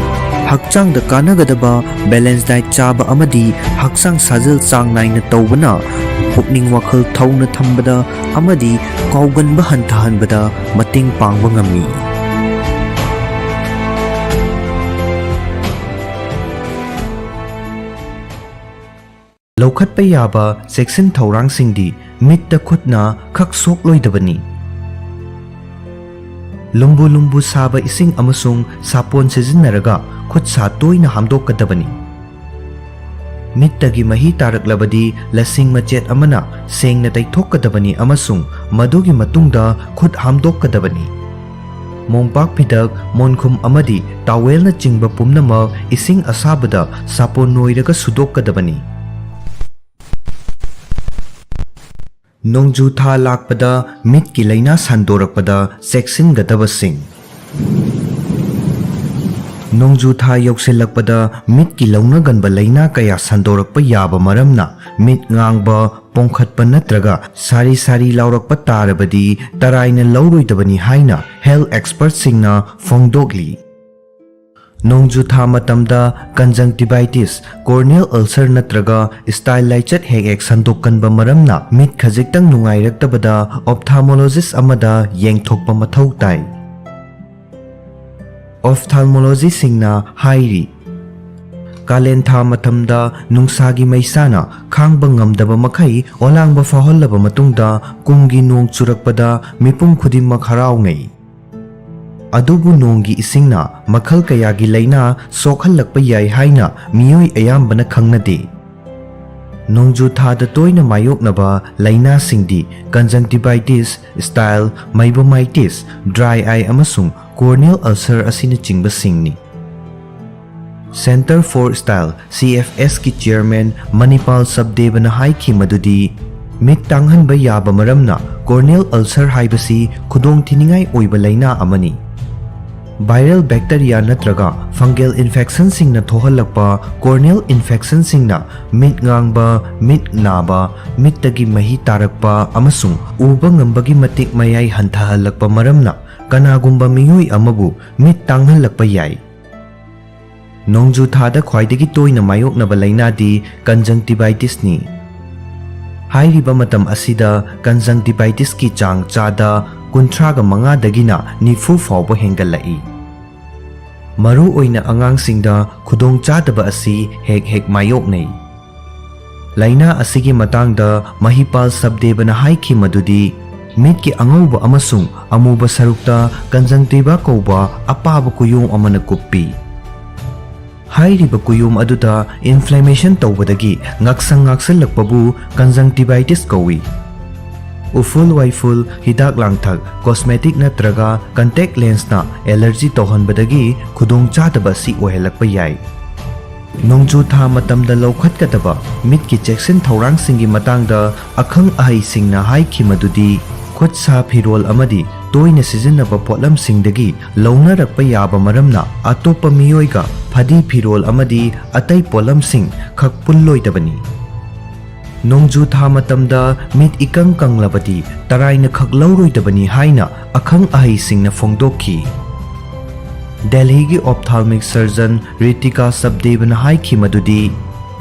ꯍꯛꯆꯥꯡꯗ ꯀꯥꯟꯅꯒꯗꯕ balance diet ꯆꯥꯕ ꯑꯃꯗꯤ ꯍꯛꯆꯥꯡ ꯁꯥꯖꯦꯜ ꯆꯥꯡ ꯅꯥꯏꯅ ꯇꯧꯕꯅ ꯄꯨꯛꯅꯤꯡ ꯋꯥꯈꯜ ꯊꯧꯅ ꯊꯝꯕꯗ ꯑꯃꯗꯤ ꯀꯥꯎꯒꯟꯕ ꯍꯟꯊꯍꯟꯕꯗ ꯃꯇꯦꯡ ꯄꯥꯡꯕ ꯉꯝꯃꯤ꯫ ꯂꯧꯈꯠꯄ ꯌꯥꯕ ꯆꯦꯛꯁꯤꯟ ꯊꯧꯔꯥꯡꯁꯤꯡꯗꯤ ꯃꯤꯠꯇ ꯈꯨꯠꯅ ꯈꯛ ꯁꯣꯛꯂꯣꯏꯗꯕꯅꯤ꯫ ꯂꯨꯝꯕꯨ ꯂꯨꯝꯕꯨ ꯁꯥꯕ ꯏꯁꯤꯡ ꯑꯃꯁꯨꯡ ꯁꯥꯄꯣꯟ ꯁꯤꯖꯤꯟꯅꯔꯒ ꯈꯨꯠ ꯁꯥ ꯇꯣꯏꯅ ꯍꯥꯝꯗꯣꯛꯀꯗꯕꯅꯤ꯫ ꯃꯤꯠꯇꯒꯤ ꯃꯍꯤ ꯇꯥꯔꯛꯂꯕꯗꯤ ꯂꯁꯤꯡ ꯃꯆꯦꯠ ꯑꯃꯅ ꯁꯦꯡꯅ ꯇꯩꯊꯣꯛꯀꯗꯕꯅꯤ ꯑꯃꯁꯨꯡ ꯃꯗꯨꯒꯤ ꯃꯇꯨꯡꯗ ꯈꯨꯠ ꯍꯥꯝꯗꯣꯛꯀꯗꯕꯅꯤ꯫ ꯃꯣꯝꯄꯥꯛ ꯐꯤꯗꯛ, ꯃꯣꯟꯈꯨꯝ ꯑꯃꯗꯤ ꯇꯥꯋꯦꯜꯅꯆꯤꯡꯕ ꯄꯨꯝꯅꯃꯛ ꯏꯁꯤꯡ ꯑꯁꯥꯕꯗ ꯁꯥꯄꯣꯟ ꯅꯣꯏꯔꯒ ꯁꯨꯗꯣꯛꯀꯗꯕꯅꯤ꯫ ꯅꯣꯡꯖꯨ ꯊꯥ ꯂꯥꯛꯄꯗ ꯃꯤꯠꯀꯤ ꯂꯥꯏꯅꯥ ꯁꯟꯗꯣꯔꯛꯄꯗ ꯆꯦꯛꯁꯤꯟꯒꯗꯕꯁꯤꯡ꯫ ꯅꯣꯡꯖꯨ ꯊꯥ ꯌꯧꯁꯤꯜꯂꯛꯄꯗ ꯃꯤꯠꯀꯤ ꯂꯧꯅꯒꯟꯕ ꯂꯥꯏꯅꯥ ꯀꯌꯥ ꯁꯟꯗꯣꯔꯛꯄ ꯌꯥꯕ ꯃꯔꯝꯅ ꯃꯤꯠ ꯉꯥꯡꯕ, ꯄꯣꯡꯈꯠꯄ ꯅꯠꯇ꯭ꯔꯒ ꯁꯥꯔꯤ ꯁꯥꯔꯤ ꯂꯥꯎꯔꯛꯄ ꯇꯥꯔꯕꯗꯤ ꯇꯔꯥꯏꯅ ꯂꯧꯔꯣꯏꯗꯕꯅꯤ ꯍꯥꯏꯅ health expertꯁꯤꯡꯅ ꯐꯣꯡꯗꯣꯛꯂꯤ꯫ ꯅꯣꯡꯖꯨ ꯊꯥ ꯃꯇꯝꯗ conjunctivitis, corneal ulcer ꯅꯠꯇ꯭ꯔꯒ style ꯂꯥꯏꯆꯠ ꯍꯦꯛ ꯍꯦꯛ ꯁꯟꯗꯣꯛꯀꯟꯕ ꯃꯔꯝꯅ ꯃꯤꯠ ꯈꯖꯤꯛꯇꯪ ꯅꯨꯡꯉꯥꯏꯔꯛꯇꯕꯗ ophthalmologist ꯑꯃꯗ ꯌꯦꯡꯊꯣꯛꯄ ꯃꯊꯧ ꯇꯥꯏ꯫ Ophthalmologistꯁꯤꯡꯅ ꯍꯥꯏꯔꯤ, ꯀꯥꯂꯦꯟ ꯊꯥ ꯃꯇꯝꯗ ꯅꯨꯡꯁꯥꯒꯤ ꯃꯩꯁꯥꯅ ꯈꯥꯡꯕ ꯉꯝꯗꯕ ꯃꯈꯩ ꯑꯣꯂꯥꯡꯕ ꯐꯥꯎꯍꯜꯂꯕ ꯃꯇꯨꯡꯗ ꯀꯨꯝꯒꯤ ꯅꯣꯡ ꯆꯨꯔꯛꯄꯗ ꯃꯤꯄꯨꯝ ꯈꯨꯗꯤꯡꯃꯛ ꯍꯔꯥꯎꯅꯩ꯫ ꯑꯗꯨꯕꯨ ꯅꯣꯡꯒꯤ ꯏꯁꯤꯡꯅ ꯃꯈꯜ ꯀꯌꯥꯒꯤ ꯂꯥꯏꯅꯥ ꯁꯣꯛꯍꯜꯂꯛꯄ ꯌꯥꯏ ꯍꯥꯏꯅ ꯃꯤꯑꯣꯏ ꯑꯌꯥꯝꯕꯅ ꯈꯪꯅꯗꯦ꯫ ꯅꯣꯡꯖꯨ ꯊꯥꯗ ꯇꯣꯏꯅ ꯃꯥꯌꯣꯛꯅꯕ ꯂꯥꯏꯅꯥꯁꯤꯡꯗꯤ conjunctivitis, style, meibomitis, dry eye ꯑꯃꯁꯨꯡ corneal ulcer ꯑꯁꯤꯅꯆꯤꯡꯕꯁꯤꯡꯅꯤ꯫ Centre for Style, CFSꯀꯤ chairman ꯃꯅꯤꯄꯥꯜ ꯁꯕꯗꯦꯕꯅ ꯍꯥꯏꯈꯤ ꯃꯗꯨꯗꯤ ꯃꯤꯠ ꯇꯥꯡꯍꯟꯕ ꯌꯥꯕ ꯃꯔꯝꯅ corneal ulcer ꯍꯥꯏꯕꯁꯤ ꯈꯨꯗꯣꯡꯊꯤꯅꯤꯡꯉꯥꯏ ꯑꯣꯏꯕ ꯂꯥꯏꯅꯥ ꯑꯃꯅꯤ꯫ Viral bacteria ꯅꯠꯇ꯭ꯔꯒ fungal infectionꯁꯤꯡꯅ ꯊꯣꯛꯍꯜꯂꯛꯄ corneal infectionꯁꯤꯡꯅ ꯃꯤꯠ ꯉꯥꯡꯕ, ꯃꯤꯠ ꯅꯥꯕ, ꯃꯤꯠꯇꯒꯤ ꯃꯍꯤ ꯇꯥꯔꯛꯄ ꯑꯃꯁꯨꯡ ꯎꯕ ꯉꯝꯕꯒꯤ ꯃꯇꯤꯛ ꯃꯌꯥꯏ ꯍꯟꯊꯍꯜꯂꯛꯄ ꯃꯔꯝꯅ ꯀꯅꯥꯒꯨꯝꯕ ꯃꯤꯑꯣꯏ ꯑꯃꯕꯨ ꯃꯤꯠ ꯇꯥꯡꯍꯜꯂꯛꯄ ꯌꯥꯏ꯫ ꯅꯣꯡꯖꯨ ꯊꯥꯗ ꯈ꯭ꯋꯥꯏꯗꯒꯤ ꯇꯣꯏꯅ ꯃꯥꯌꯣꯛꯅꯕ ꯂꯥꯏꯅꯥꯗꯤ conjunctivitis ꯅꯤ꯫ ꯍꯥꯏꯔꯤꯕ ꯃꯇꯝ ꯑꯁꯤꯗ conjunctivitis ꯀꯤ ꯆꯥꯡ ꯆꯥꯗ ꯀꯨꯟꯊ꯭ꯔꯥꯒ ꯃꯉꯥꯗꯒꯤꯅ ꯅꯤꯐꯨ ꯐꯥꯎꯕ ꯍꯦꯟꯒꯠꯂꯛꯏ꯫ ꯃꯔꯨꯑꯣꯏꯅ ꯑꯉꯥꯡꯁꯤꯡꯗ ꯈꯨꯗꯣꯡꯆꯥꯗꯕ ꯑꯁꯤ ꯍꯦꯛ ꯍꯦꯛ ꯃꯥꯌꯣꯛꯅꯩ꯫ ꯂꯥꯏꯅꯥ ꯑꯁꯤꯒꯤ ꯃꯇꯥꯡꯗ ꯃꯍꯤꯄꯥꯜ ꯁꯕꯗꯦꯕꯅ ꯍꯥꯏꯈꯤ ꯃꯗꯨꯗꯤ, ꯃꯤꯠꯀꯤ ꯑꯉꯧꯕ ꯑꯃꯁꯨꯡ ꯑꯃꯨꯕ ꯁꯔꯨꯛꯇ conjunctiva ꯀꯧꯕ ꯑꯄꯥꯕ ꯀꯨꯌꯣꯝ ꯑꯃꯅ ꯀꯨꯞꯄꯤ꯫ ꯍꯥꯏꯔꯤꯕ ꯀꯨꯌꯣꯝ ꯑꯗꯨꯗ inflammation ꯇꯧꯕꯗꯒꯤ ꯉꯛꯁꯪ ꯉꯥꯛꯁꯜꯂꯛꯄꯕꯨ conjunctivitis ꯀꯧꯏ꯫ ꯎꯐꯨꯜ ꯋꯥꯏꯐꯨꯜ, ꯍꯤꯗꯥꯛ ꯂꯥꯡꯊꯛ, cosmetic ꯅꯠꯇ꯭ꯔꯒ contact lens ꯅ allergy ꯇꯧꯍꯟꯕꯗꯒꯤ ꯈꯨꯗꯣꯡꯆꯥꯗꯕ ꯑꯁꯤ ꯑꯣꯏꯍꯜꯂꯛꯄ ꯌꯥꯏ꯫ ꯅꯣꯡꯖꯨ ꯊꯥ ꯃꯇꯝꯗ ꯂꯧꯈꯠꯀꯗꯕ ꯃꯤꯠꯀꯤ ꯆꯦꯛꯁꯤꯟ ꯊꯧꯔꯥꯡꯁꯤꯡꯒꯤ ꯃꯇꯥꯡꯗ ꯑꯈꯪ ꯑꯍꯩꯁꯤꯡꯅ ꯍꯥꯏꯈꯤ ꯃꯗꯨꯗꯤ, ꯈꯨꯠ ꯁꯥ ꯐꯤꯔꯣꯜ ꯑꯃꯗꯤ ꯇꯣꯏꯅ ꯁꯤꯖꯤꯟꯅꯕ ꯄꯣꯠꯂꯝꯁꯤꯡꯗꯒꯤ ꯂꯧꯅꯔꯛꯄ ꯌꯥꯕ ꯃꯔꯝꯅ ꯑꯇꯣꯞꯄ ꯃꯤꯑꯣꯏꯒ ꯐꯗꯤ ꯐꯤꯔꯣꯜ ꯑꯃꯗꯤ ꯑꯇꯩ ꯄꯣꯠꯂꯝꯁꯤꯡ ꯈꯛ ꯄꯨꯜꯂꯣꯏꯗꯕꯅꯤ꯫ ꯅꯣꯡꯖꯨ ꯊꯥ ꯃꯇꯝꯗ ꯃꯤꯠ ꯏꯀꯪ ꯀꯪꯂꯕꯗꯤ ꯇꯔꯥꯏꯅ ꯈꯛ ꯂꯧꯔꯣꯏꯗꯕꯅꯤ ꯍꯥꯏꯅ ꯑꯈꯪ ꯑꯍꯩꯁꯤꯡꯅ ꯐꯣꯡꯗꯣꯛꯈꯤ꯫ ꯗꯦꯜꯍꯤꯒꯤ ophthalmic surgeon ꯔꯤꯇꯤꯀꯥ ꯁꯕꯗꯦꯕꯅ ꯍꯥꯏꯈꯤ ꯃꯗꯨꯗꯤ,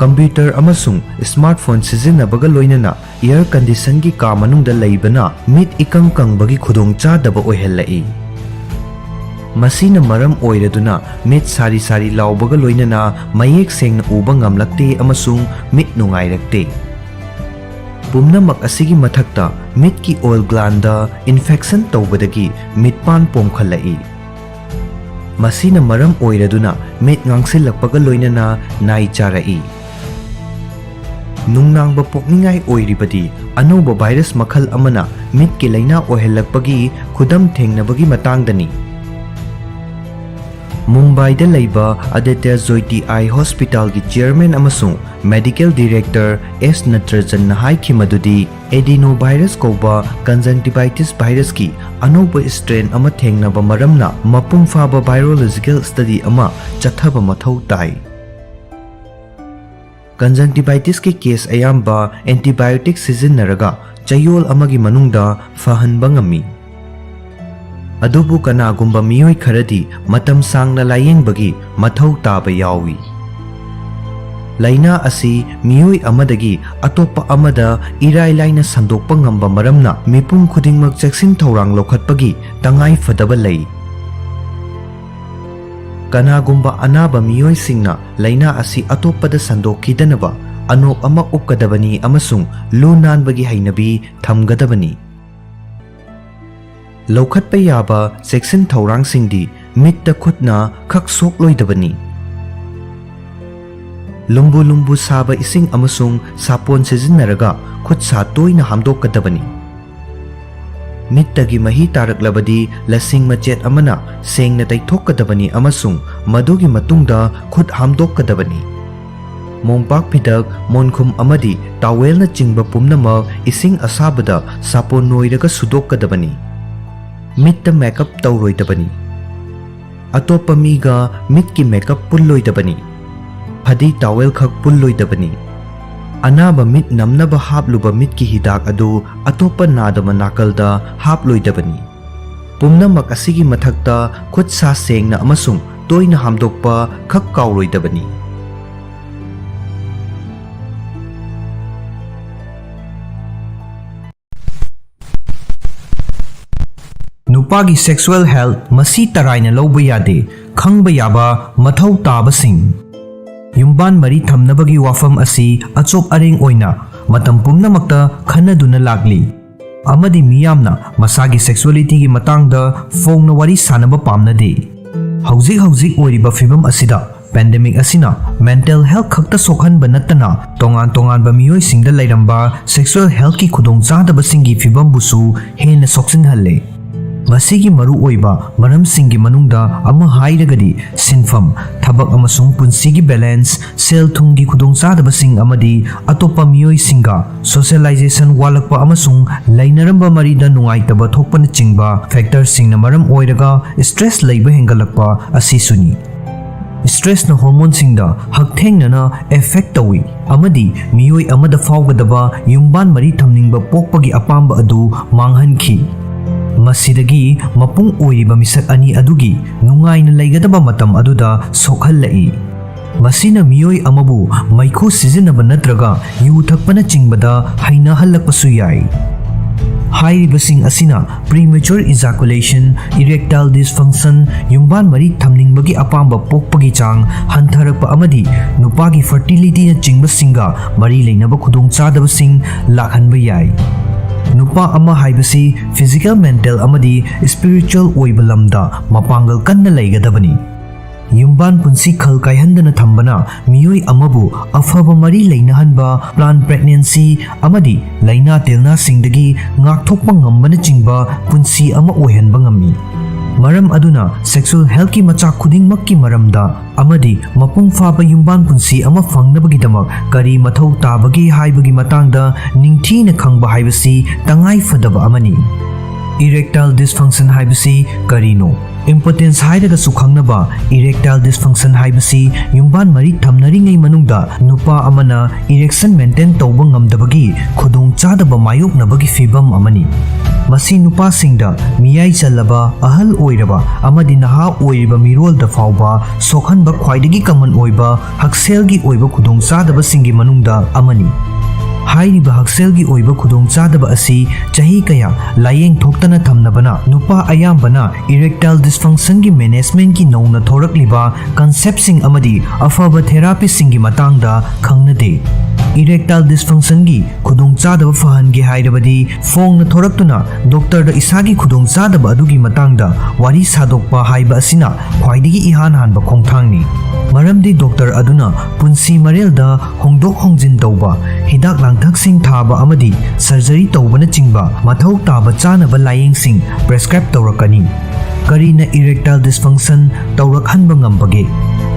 computer ꯑꯃꯁꯨꯡ smartphone ꯁꯤꯖꯤꯟꯅꯕꯒ ꯂꯣꯏꯅꯅ air condition ꯒꯤ ꯀꯥ ꯃꯅꯨꯡꯗ ꯂꯩꯕꯅ ꯃꯤꯠ ꯏꯀꯪ ꯀꯪꯕꯒꯤ ꯈꯨꯗꯣꯡꯆꯥꯗꯕ ꯑꯣꯏꯍꯜꯂꯛꯏ꯫ ꯃꯁꯤꯅ ꯃꯔꯝ ꯑꯣꯏꯔꯗꯨꯅ ꯃꯤꯠ ꯁꯥꯔꯤ ꯁꯥꯔꯤ ꯂꯥꯎꯕꯒ ꯂꯣꯏꯅꯅ ꯃꯌꯦꯛ ꯁꯦꯡꯅ ꯎꯕ ꯉꯝꯂꯛꯇꯦ ꯑꯃꯁꯨꯡ ꯃꯤꯠ ꯅꯨꯡꯉꯥꯏꯔꯛꯇꯦ꯫ ꯄꯨꯝꯅꯃꯛ ꯑꯁꯤꯒꯤ ꯃꯊꯛꯇ ꯃꯤꯠꯀꯤ ꯑꯣꯏꯜ gland ꯗ infection ꯇꯧꯕꯗꯒꯤ ꯃꯤꯠꯄꯥꯟ ꯄꯣꯝꯈꯠꯂꯛꯏ꯫ ꯃꯁꯤꯅ ꯃꯔꯝ ꯑꯣꯏꯔꯗꯨꯅ ꯃꯤꯠ ꯉꯥꯡꯁꯤꯜꯂꯛꯄꯒ ꯂꯣꯏꯅꯅ ꯅꯥꯏ ꯆꯥꯔꯛꯏ꯫ ꯅꯨꯡꯅꯥꯡꯕ ꯄꯣꯛꯅꯤꯡꯉꯥꯏ ꯑꯣꯏꯔꯤꯕꯗꯤ ꯑꯅꯧꯕ virus ꯃꯈꯜ ꯑꯃꯅ ꯃꯤꯠꯀꯤ ꯂꯥꯏꯅꯥ ꯑꯣꯏꯍꯜꯂꯛꯄꯒꯤ ꯈꯨꯗꯝ ꯊꯦꯡꯅꯕꯒꯤ ꯃꯇꯥꯡꯗꯅꯤ꯫ ꯃꯨꯝꯕꯥꯏꯗ ꯂꯩꯕ Aditya Jyoti Eye Hospital ꯒꯤ chairman ꯑꯃꯁꯨꯡ medical director ꯑꯦꯁ ꯅꯠꯇ꯭ꯔꯖꯟꯅ ꯍꯥꯏꯈꯤ ꯃꯗꯨꯗꯤ, adenovirus ꯀꯧꯕ conjunctivitis virus ꯀꯤ ꯑꯅꯧꯕ strain ꯑꯃ ꯊꯦꯡꯅꯕ ꯃꯔꯝꯅ ꯃꯄꯨꯡ ꯐꯥꯕ virological study ꯑꯃ ꯆꯠꯊꯕ ꯃꯊꯧ ꯇꯥꯏ꯫ Conjunctivitis ꯀꯤ case ꯑꯌꯥꯝꯕ antibiotic ꯁꯤꯖꯤꯟꯅꯔꯒ ꯆꯌꯣꯜ ꯑꯃꯒꯤ ꯃꯅꯨꯡꯗ ꯐꯍꯟꯕ ꯉꯝꯃꯤ꯫ ꯑꯗꯨꯕꯨ ꯀꯅꯥꯒꯨꯝꯕ ꯃꯤꯑꯣꯏ ꯈꯔꯗꯤ ꯃꯇꯝ ꯁꯥꯡꯅ ꯂꯥꯌꯦꯡꯕꯒꯤ ꯃꯊꯧ ꯇꯥꯕ ꯌꯥꯎꯏ꯫ ꯂꯥꯏꯅꯥ ꯑꯁꯤ ꯃꯤꯑꯣꯏ ꯑꯃꯗꯒꯤ ꯑꯇꯣꯞꯄ ꯑꯃꯗ ꯏꯔꯥꯏ ꯂꯥꯏꯅ ꯁꯟꯗꯣꯛꯄ ꯉꯝꯕ ꯃꯔꯝꯅ ꯃꯤꯄꯨꯝ ꯈꯨꯗꯤꯡꯃꯛ ꯆꯦꯛꯁꯤꯟ ꯊꯧꯔꯥꯡ ꯂꯧꯈꯠꯄꯒꯤ ꯇꯉꯥꯏ ꯐꯗꯕ ꯂꯩ꯫ ꯀꯅꯥꯒꯨꯝꯕ ꯑꯅꯥꯕ ꯃꯤꯑꯣꯏꯁꯤꯡꯅ ꯂꯥꯏꯅꯥ ꯑꯁꯤ ꯑꯇꯣꯞꯄꯗ ꯁꯟꯗꯣꯛꯈꯤꯗꯅꯕ ꯑꯅꯣꯞ ꯑꯃ ꯎꯞꯀꯗꯕꯅꯤ ꯑꯃꯁꯨꯡ ꯂꯨ ꯅꯥꯟꯕꯒꯤ ꯍꯩꯅꯕꯤ ꯊꯝꯒꯗꯕꯅꯤ꯫ ꯂꯧꯈꯠꯄ ꯌꯥꯕ ꯆꯦꯛꯁꯤꯟ ꯊꯧꯔꯥꯡꯁꯤꯡꯗꯤ ꯃꯤꯠꯇ ꯈꯨꯠꯅ ꯈꯛ ꯁꯣꯛꯂꯣꯏꯗꯕꯅꯤ꯫ ꯂꯨꯝꯕꯨ ꯂꯨꯝꯕꯨ ꯁꯥꯕ ꯏꯁꯤꯡ ꯑꯃꯁꯨꯡ ꯁꯥꯄꯣꯟ ꯁꯤꯖꯤꯟꯅꯔꯒ ꯈꯨꯠ ꯁꯥ ꯇꯣꯏꯅ ꯍꯥꯝꯗꯣꯛꯀꯗꯕꯅꯤ꯫ ꯃꯤꯠꯇꯒꯤ ꯃꯍꯤ ꯇꯥꯔꯛꯂꯕꯗꯤ ꯂꯁꯤꯡ ꯃꯆꯦꯠ ꯑꯃꯅ ꯁꯦꯡꯅ ꯇꯩꯊꯣꯛꯀꯗꯕꯅꯤ ꯑꯃꯁꯨꯡ ꯃꯗꯨꯒꯤ ꯃꯇꯨꯡꯗ ꯈꯨꯠ ꯍꯥꯝꯗꯣꯛꯀꯗꯕꯅꯤ꯫ ꯃꯣꯝꯄꯥꯛ ꯐꯤꯗꯛ, ꯃꯣꯟꯈꯨꯝ ꯑꯃꯗꯤ ꯇꯥꯋꯦꯜꯅꯆꯤꯡꯕ ꯄꯨꯝꯅꯃꯛ ꯏꯁꯤꯡ ꯑꯁꯥꯕꯗ ꯁꯥꯄꯣꯟ ꯅꯣꯏꯔꯒ ꯁꯨꯗꯣꯛꯀꯗꯕꯅꯤ꯫ ꯃꯤꯠꯇ ꯃꯦꯀꯞ ꯇꯧꯔꯣꯏꯗꯕꯅꯤ꯫ ꯑꯇꯣꯞꯄ ꯃꯤꯒ ꯃꯤꯠꯀꯤ ꯃꯦꯀꯞ ꯄꯨꯜꯂꯣꯏꯗꯕꯅꯤ꯫ ꯐꯗꯤ ꯇꯥꯋꯦꯜ ꯈꯛ ꯄꯨꯜꯂꯣꯏꯗꯕꯅꯤ꯫ ꯑꯅꯥꯕ ꯃꯤꯠ ꯅꯝꯅꯕ ꯍꯥꯞꯂꯨꯕ ꯃꯤꯠꯀꯤ ꯍꯤꯗꯥꯛ ꯑꯗꯨ ꯑꯇꯣꯞꯄ ꯅꯥꯗꯕ ꯅꯥꯀꯜꯗ ꯍꯥꯞꯂꯣꯏꯗꯕꯅꯤ꯫ ꯄꯨꯝꯅꯃꯛ ꯑꯁꯤꯒꯤ ꯃꯊꯛꯇ ꯈꯨꯠ ꯁꯥ ꯁꯦꯡꯅ ꯑꯃꯁꯨꯡ ꯇꯣꯏꯅ ꯍꯥꯝꯗꯣꯛꯄ ꯈꯛ ꯀꯥꯎꯔꯣꯏꯗꯕꯅꯤ꯫ ꯅꯨꯄꯥꯒꯤ sexual health ꯃꯁꯤ ꯇꯔꯥꯏꯅ ꯂꯧꯕ ꯌꯥꯗꯦ꯫ ꯈꯪꯕ ꯌꯥꯕ ꯃꯊꯧ ꯇꯥꯕꯁꯤꯡ꯫ ꯌꯨꯝꯕꯥꯟ ꯃꯔꯤ ꯊꯝꯅꯕꯒꯤ ꯋꯥꯐꯝ ꯑꯁꯤ ꯑꯆꯣꯞ ꯑꯔꯦꯡ ꯑꯣꯏꯅ ꯃꯇꯝ ꯄꯨꯝꯅꯃꯛꯇ ꯈꯟꯅꯗꯨꯅ ꯂꯥꯛꯂꯤ, ꯑꯃꯗꯤ ꯃꯤꯌꯥꯝꯅ ꯃꯁꯥꯒꯤ sexualityꯒꯤ ꯃꯇꯥꯡꯗ ꯐꯣꯡꯅ ꯋꯥꯔꯤ ꯁꯥꯅꯕ ꯄꯥꯝꯅꯗꯦ꯫ ꯍꯧꯖꯤꯛ ꯍꯧꯖꯤꯛ ꯑꯣꯏꯔꯤꯕ ꯐꯤꯚꯝ ꯑꯁꯤꯗ, pandemic ꯑꯁꯤꯅ mental health ꯈꯛꯇ ꯁꯣꯛꯍꯟꯕ ꯅꯠꯇꯅ ꯇꯣꯉꯥꯟ ꯇꯣꯉꯥꯟꯕ ꯃꯤꯑꯣꯏꯁꯤꯡꯗ ꯂꯩꯔꯝꯕ sexual healthꯀꯤ ꯈꯨꯗꯣꯡꯆꯥꯗꯕꯁꯤꯡꯒꯤ ꯐꯤꯚꯝꯕꯨꯁꯨ ꯍꯦꯟꯅ ꯁꯣꯛꯆꯤꯟꯍꯜꯂꯦ꯫ ꯃꯁꯤꯒꯤ ꯃꯔꯨꯑꯣꯏꯕ ꯃꯔꯝꯁꯤꯡꯒꯤ ꯃꯅꯨꯡꯗ ꯑꯃ ꯍꯥꯏꯔꯒꯗꯤ ꯁꯤꯟꯐꯝ, ꯊꯕꯛ ꯑꯃꯁꯨꯡ ꯄꯨꯟꯁꯤꯒꯤ balance, ꯁꯦꯜ ꯊꯨꯝꯒꯤ ꯈꯨꯗꯣꯡꯆꯥꯗꯕꯁꯤꯡ ꯑꯃꯗꯤ ꯑꯇꯣꯞꯄ ꯃꯤꯑꯣꯏꯁꯤꯡꯒ socialization ꯋꯥꯠꯂꯛꯄ ꯑꯃꯁꯨꯡ ꯂꯩꯅꯔꯝꯕ ꯃꯔꯤꯗ ꯅꯨꯡꯉꯥꯏꯇꯕ ꯊꯣꯛꯄꯅꯆꯤꯡꯕ factorꯁꯤꯡꯅ ꯃꯔꯝ ꯑꯣꯏꯔꯒ stress ꯂꯩꯕ ꯍꯦꯟꯒꯠꯂꯛꯄ ꯑꯁꯤꯁꯨꯅꯤ꯫ Stressꯅ hormoneꯁꯤꯡꯗ ꯍꯛꯊꯦꯡꯅꯅ effect ꯇꯧꯏ ꯑꯃꯗꯤ ꯃꯤꯑꯣꯏ ꯑꯃꯗ ꯐꯥꯎꯒꯗꯕ ꯌꯨꯝꯕꯥꯟ ꯃꯔꯤ ꯊꯝꯅꯤꯡꯕ ꯄꯣꯛꯄꯒꯤ ꯑꯄꯥꯝꯕ ꯑꯗꯨ ꯃꯥꯡꯍꯟꯈꯤ꯫ ꯃꯁꯤꯗꯒꯤ ꯃꯄꯨꯡ ꯑꯣꯏꯔꯤꯕ ꯃꯤꯁꯛ ꯑꯅꯤ ꯑꯗꯨꯒꯤ ꯅꯨꯡꯉꯥꯏꯅ ꯂꯩꯒꯗꯕ ꯃꯇꯝ ꯑꯗꯨꯗ ꯁꯣꯛꯍꯜꯂꯛꯏ꯫ ꯃꯁꯤꯅ ꯃꯤꯑꯣꯏ ꯑꯃꯕꯨ ꯃꯩꯈꯨ ꯁꯤꯖꯤꯟꯅꯕ ꯅꯠꯇ꯭ꯔꯒ ꯌꯨ ꯊꯛꯄꯅꯆꯤꯡꯕꯗ ꯍꯩꯅꯍꯜꯂꯛꯄꯁꯨ ꯌꯥꯏ꯫ ꯍꯥꯏꯔꯤꯕꯁꯤꯡ ꯑꯁꯤꯅ premature ejaculation, erectile dysfunction, ꯌꯨꯝꯕꯥꯟ ꯃꯔꯤ ꯊꯝꯅꯤꯡꯕꯒꯤ ꯑꯄꯥꯝꯕ ꯄꯣꯛꯄꯒꯤ ꯆꯥꯡ ꯍꯟꯊꯔꯛꯄ ꯑꯃꯗꯤ ꯅꯨꯄꯥꯒꯤ fertilityꯅꯆꯤꯡꯕꯁꯤꯡꯒ ꯃꯔꯤ ꯂꯩꯅꯕ ꯈꯨꯗꯣꯡꯆꯥꯗꯕꯁꯤꯡ ꯂꯥꯛꯍꯟꯕ ꯌꯥꯏ꯫ ꯅꯨꯄꯥ ꯑꯃ ꯍꯥꯏꯕꯁꯤ physical, mental ꯑꯃꯗꯤ spiritual ꯑꯣꯏꯕ ꯂꯝꯗ ꯃꯄꯥꯡꯒꯜ ꯀꯟꯅ ꯂꯩꯒꯗꯕꯅꯤ꯫ ꯌꯨꯝꯕꯥꯟ ꯄꯨꯟꯁꯤ ꯈꯜ ꯀꯥꯏꯍꯟꯗꯅ ꯊꯝꯕꯅ ꯃꯤꯑꯣꯏ ꯑꯃꯕꯨ ꯑꯐꯕ ꯃꯔꯤ ꯂꯩꯅꯍꯟꯕ, planned pregnancy ꯑꯃꯗꯤ ꯂꯥꯏꯅꯥ ꯇꯤꯜꯅꯥꯁꯤꯡꯗꯒꯤ ꯉꯥꯛꯊꯣꯛꯄ ꯉꯝꯕꯅꯆꯤꯡꯕ ꯄꯨꯟꯁꯤ ꯑꯃ ꯑꯣꯏꯍꯟꯕ ꯉꯝꯃꯤ꯫ ꯃꯔꯝ ꯑꯗꯨꯅ sexual healthꯀꯤ ꯃꯆꯥꯛ ꯈꯨꯗꯤꯡꯃꯛꯀꯤ ꯃꯔꯝꯗ ꯑꯃꯗꯤ ꯃꯄꯨꯡ ꯐꯥꯕ ꯌꯨꯝꯕꯥꯟ ꯄꯨꯟꯁꯤ ꯑꯃ ꯐꯪꯅꯕꯒꯤꯗꯃꯛ ꯀꯔꯤ ꯃꯊꯧ ꯇꯥꯕꯒꯦ ꯍꯥꯏꯕꯒꯤ ꯃꯇꯥꯡꯗ ꯅꯤꯡꯊꯤꯅ ꯈꯪꯕ ꯍꯥꯏꯕꯁꯤ ꯇꯉꯥꯏ ꯐꯗꯕ ꯑꯃꯅꯤ꯫ Erectile dysfunction ꯍꯥꯏꯕꯁꯤ ꯀꯔꯤꯅꯣ? Impotence ꯍꯥꯏꯔꯒꯁꯨ ꯈꯪꯅꯕ erectile dysfunction ꯍꯥꯏꯕꯁꯤ ꯌꯨꯝꯕꯥꯟ ꯃꯔꯤ ꯊꯝꯅꯔꯤꯉꯩ ꯃꯅꯨꯡꯗ ꯅꯨꯄꯥ ꯑꯃꯅ erection maintain ꯇꯧꯕ ꯉꯝꯗꯕꯒꯤ ꯈꯨꯗꯣꯡꯆꯥꯗꯕ ꯃꯥꯌꯣꯛꯅꯕꯒꯤ ꯐꯤꯚꯝ ꯑꯃꯅꯤ꯫ ꯃꯁꯤ ꯅꯨꯄꯥꯁꯤꯡꯗ, ꯃꯤꯌꯥꯏ ꯆꯜꯂꯕ, ꯑꯍꯜ ꯑꯣꯏꯔꯕ ꯑꯃꯗꯤ ꯅꯍꯥ ꯑꯣꯏꯔꯤꯕ ꯃꯤꯔꯣꯜꯗ ꯐꯥꯎꯕ ꯁꯣꯛꯍꯟꯕ ꯈ꯭ꯋꯥꯏꯗꯒꯤ common ꯑꯣꯏꯕ ꯍꯛꯁꯦꯜꯒꯤ ꯑꯣꯏꯕ ꯈꯨꯗꯣꯡꯆꯥꯗꯕꯁꯤꯡꯒꯤ ꯃꯅꯨꯡꯗ ꯑꯃꯅꯤ꯫ ꯍꯥꯏꯔꯤꯕ ꯍꯛꯁꯦꯜꯒꯤ ꯑꯣꯏꯕ ꯈꯨꯗꯣꯡꯆꯥꯗꯕ ꯑꯁꯤ ꯆꯍꯤ ꯀꯌꯥ ꯂꯥꯌꯦꯡ ꯊꯣꯛꯇꯅ ꯊꯝꯅꯕꯅ ꯅꯨꯄꯥ ꯑꯌꯥꯝꯕꯅ erectile dysfunctionꯒꯤ managementꯀꯤ ꯅꯧꯅ ꯊꯣꯔꯛꯂꯤꯕ conceptꯁꯤꯡ ꯑꯃꯗꯤ ꯑꯐꯕ therapyꯁꯤꯡꯒꯤ ꯃꯇꯥꯡꯗ ꯈꯪꯅꯗꯦ꯫ Erectile dysfunctionꯒꯤ ꯈꯨꯗꯣꯡꯆꯥꯗꯕ ꯐꯍꯟꯒꯦ ꯍꯥꯏꯔꯕꯗꯤ ꯐꯣꯡꯅ ꯊꯣꯔꯛꯇꯨꯅ doctorꯗ ꯏꯁꯥꯒꯤ ꯈꯨꯗꯣꯡꯆꯥꯗꯕ ꯑꯗꯨꯒꯤ ꯃꯇꯥꯡꯗ ꯋꯥꯔꯤ ꯁꯥꯗꯣꯛꯄ ꯍꯥꯏꯕ ꯑꯁꯤꯅ ꯈ꯭ꯋꯥꯏꯗꯒꯤ ꯏꯍꯥꯟ ꯍꯥꯟꯕ ꯈꯣꯡꯊꯥꯡꯅꯤ꯫ ꯃꯔꯝꯗꯤ doctor ꯑꯗꯨꯅ ꯄꯨꯟꯁꯤ ꯃꯔꯦꯜꯗ ꯍꯣꯡꯗꯣꯛ ꯍꯣꯡꯖꯤꯟ ꯇꯧꯕ, ꯍꯤꯗꯥꯛ ꯂꯥꯡꯊꯛꯁꯤꯡ ꯊꯥꯕ ꯑꯃꯗꯤ surgery ꯇꯧꯕꯅꯆꯤꯡꯕ ꯃꯊꯧ ꯇꯥꯕ ꯆꯥꯅꯕ ꯂꯥꯌꯦꯡꯁꯤꯡ prescribe ꯇꯧꯔꯛꯀꯅꯤ꯫ ꯀꯔꯤꯅ erectile dysfunction ꯇꯧꯔꯛꯍꯟꯕ ꯉꯝꯕꯒꯦ?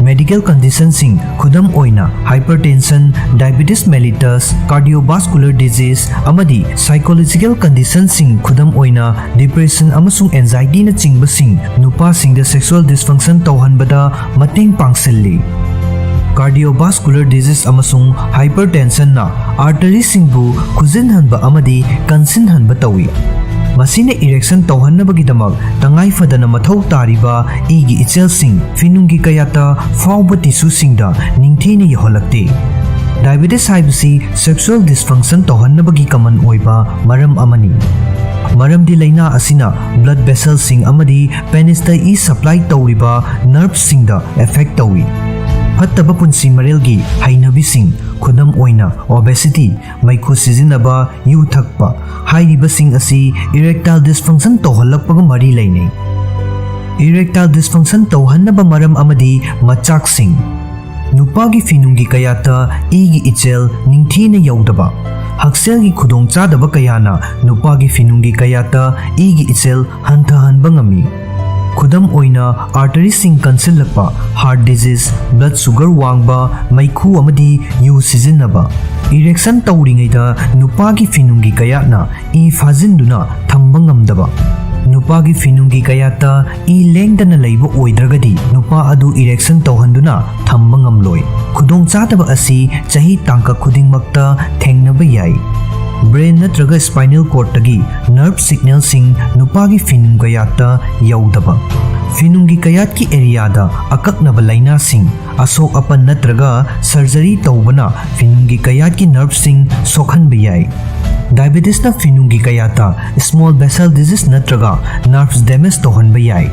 Medical conditionꯁꯤꯡ, ꯈꯨꯗꯝ ꯑꯣꯏꯅ hypertension, diabetes mellitus, cardiovascular disease, ꯑꯃꯗꯤ psychological conditionꯁꯤꯡ, ꯈꯨꯗꯝ ꯑꯣꯏꯅ depression ꯑꯃꯁꯨꯡ anxietyꯅꯆꯤꯡꯕꯁꯤꯡ, ꯅꯨꯄꯥꯁꯤꯡꯗ sexual dysfunction ꯇꯧꯍꯟꯕꯗ ꯃꯇꯦꯡ ꯄꯥꯡꯁꯤꯜꯂꯤ꯫ Cardiovascular disease ꯑꯃꯁꯨꯡ hypertensionꯅ arteryꯁꯤꯡꯕꯨ ꯈꯨꯖꯤꯟꯍꯟꯕ ꯑꯃꯗꯤ ꯀꯟꯁꯤꯟꯍꯟꯕ ꯇꯧꯏ꯫ ꯃꯁꯤꯅ erection ꯇꯧꯍꯟꯅꯕꯒꯤꯗꯃꯛ ꯇꯉꯥꯏ ꯐꯗꯅ ꯃꯊꯧ ꯇꯥꯔꯤꯕ ꯏꯒꯤ ꯏꯆꯦꯜꯁꯤꯡ ꯐꯤꯅꯨꯡꯒꯤ ꯀꯌꯥꯠꯇ ꯐꯥꯎꯕ tissueꯁꯤꯡꯗ ꯅꯤꯡꯊꯤꯅ ꯌꯧꯍꯜꯂꯛꯇꯦ꯫ Diabetes ꯍꯥꯏꯕꯁꯤ sexual dysfunction ꯇꯧꯍꯟꯅꯕꯒꯤ common ꯑꯣꯏꯕ ꯃꯔꯝ ꯑꯃꯅꯤ꯫ ꯃꯔꯝꯗꯤ ꯂꯥꯏꯅꯥ ꯑꯁꯤꯅ blood vesselꯁꯤꯡ ꯑꯃꯗꯤ penisꯇ ꯏ supply ꯇꯧꯔꯤꯕ nerveꯁꯤꯡꯗ effect ꯇꯧꯏ꯫ ꯐꯠꯇꯕ ꯄꯨꯟꯁꯤ ꯃꯔꯦꯜꯒꯤ ꯍꯩꯅꯕꯤꯁꯤꯡ, ꯈꯨꯗꯝ ꯑꯣꯏꯅ obesity, ꯃꯩꯈꯨ ꯁꯤꯖꯤꯟꯅꯕ, ꯌꯨ ꯊꯛꯄ ꯍꯥꯏꯔꯤꯕꯁꯤꯡ ꯑꯁꯤ erectile dysfunction ꯇꯧꯍꯜꯂꯛꯄꯒ ꯃꯔꯤ ꯂꯩꯅꯩ꯫ Erectile dysfunction ꯇꯧꯍꯟꯅꯕ ꯃꯔꯝ ꯑꯃꯗꯤ ꯃꯆꯥꯛꯁꯤꯡ꯫ ꯅꯨꯄꯥꯒꯤ ꯐꯤꯅꯨꯡꯒꯤ ꯀꯌꯥꯠꯇ ꯏꯒꯤ ꯏꯆꯦꯜ ꯅꯤꯡꯊꯤꯅ ꯌꯧꯗꯕ꯫ ꯍꯛꯁꯦꯜꯒꯤ ꯈꯨꯗꯣꯡꯆꯥꯗꯕ ꯀꯌꯥꯅ ꯅꯨꯄꯥꯒꯤ ꯐꯤꯅꯨꯡꯒꯤ ꯀꯌꯥꯠꯇ ꯏꯒꯤ ꯏꯆꯦꯜ ꯍꯟꯊꯍꯟꯕ ꯉꯝꯃꯤ꯫ ꯈꯨꯗꯝ ꯑꯣꯏꯅ, arteriesꯁꯤꯡ ꯀꯟꯁꯤꯜꯂꯛꯄ, heart disease, blood sugar ꯋꯥꯡꯕ, ꯃꯩꯈꯨ ꯑꯃꯗꯤ ꯌꯨ ꯁꯤꯖꯤꯟꯅꯕ꯫ Erection ꯇꯧꯔꯤꯉꯩꯗ ꯅꯨꯄꯥꯒꯤ ꯐꯤꯅꯨꯡꯒꯤ ꯀꯌꯥꯠꯅ ꯏ ꯐꯥꯖꯤꯟꯗꯨꯅ ꯊꯝꯕ ꯉꯝꯗꯕ꯫ ꯅꯨꯄꯥꯒꯤ ꯐꯤꯅꯨꯡꯒꯤ ꯀꯌꯥꯠꯇ ꯏ ꯂꯦꯡꯗꯅ ꯂꯩꯕ ꯑꯣꯏꯗ꯭ꯔꯒꯗꯤ ꯅꯨꯄꯥ ꯑꯗꯨ erection ꯇꯧꯍꯟꯗꯨꯅ ꯊꯝꯕ ꯉꯝꯂꯣꯏ꯫ ꯈꯨꯗꯣꯡꯆꯥꯗꯕ ꯑꯁꯤ ꯆꯍꯤ ꯇꯥꯡꯀꯛ ꯈꯨꯗꯤꯡꯃꯛꯇ ꯊꯦꯡꯅꯕ ꯌꯥꯏ꯫ Brain ꯅꯠꯇ꯭ꯔꯒ spinal cordꯇꯒꯤ nerve signalꯁꯤꯡ ꯅꯨꯄꯥꯒꯤ ꯐꯤꯅꯨꯡ ꯀꯌꯥꯠꯇ ꯌꯧꯗꯕ꯫ ꯐꯤꯅꯨꯡꯒꯤ ꯀꯌꯥꯠꯀꯤ areaꯗ ꯑꯀꯛꯅꯕ ꯂꯥꯏꯅꯥꯁꯤꯡ, ꯑꯁꯣꯛ ꯑꯄꯟ ꯅꯠꯇ꯭ꯔꯒ surgery ꯇꯧꯕꯅ ꯐꯤꯅꯨꯡꯒꯤ ꯀꯌꯥꯠꯀꯤ nerveꯁꯤꯡ ꯁꯣꯛꯍꯟꯕ ꯌꯥꯏ꯫ Diabetesꯅ ꯐꯤꯅꯨꯡꯒꯤ ꯀꯌꯥꯠꯇ small vessel disease ꯅꯠꯇ꯭ꯔꯒ nerves damage ꯇꯧꯍꯟꯕ ꯌꯥꯏ꯫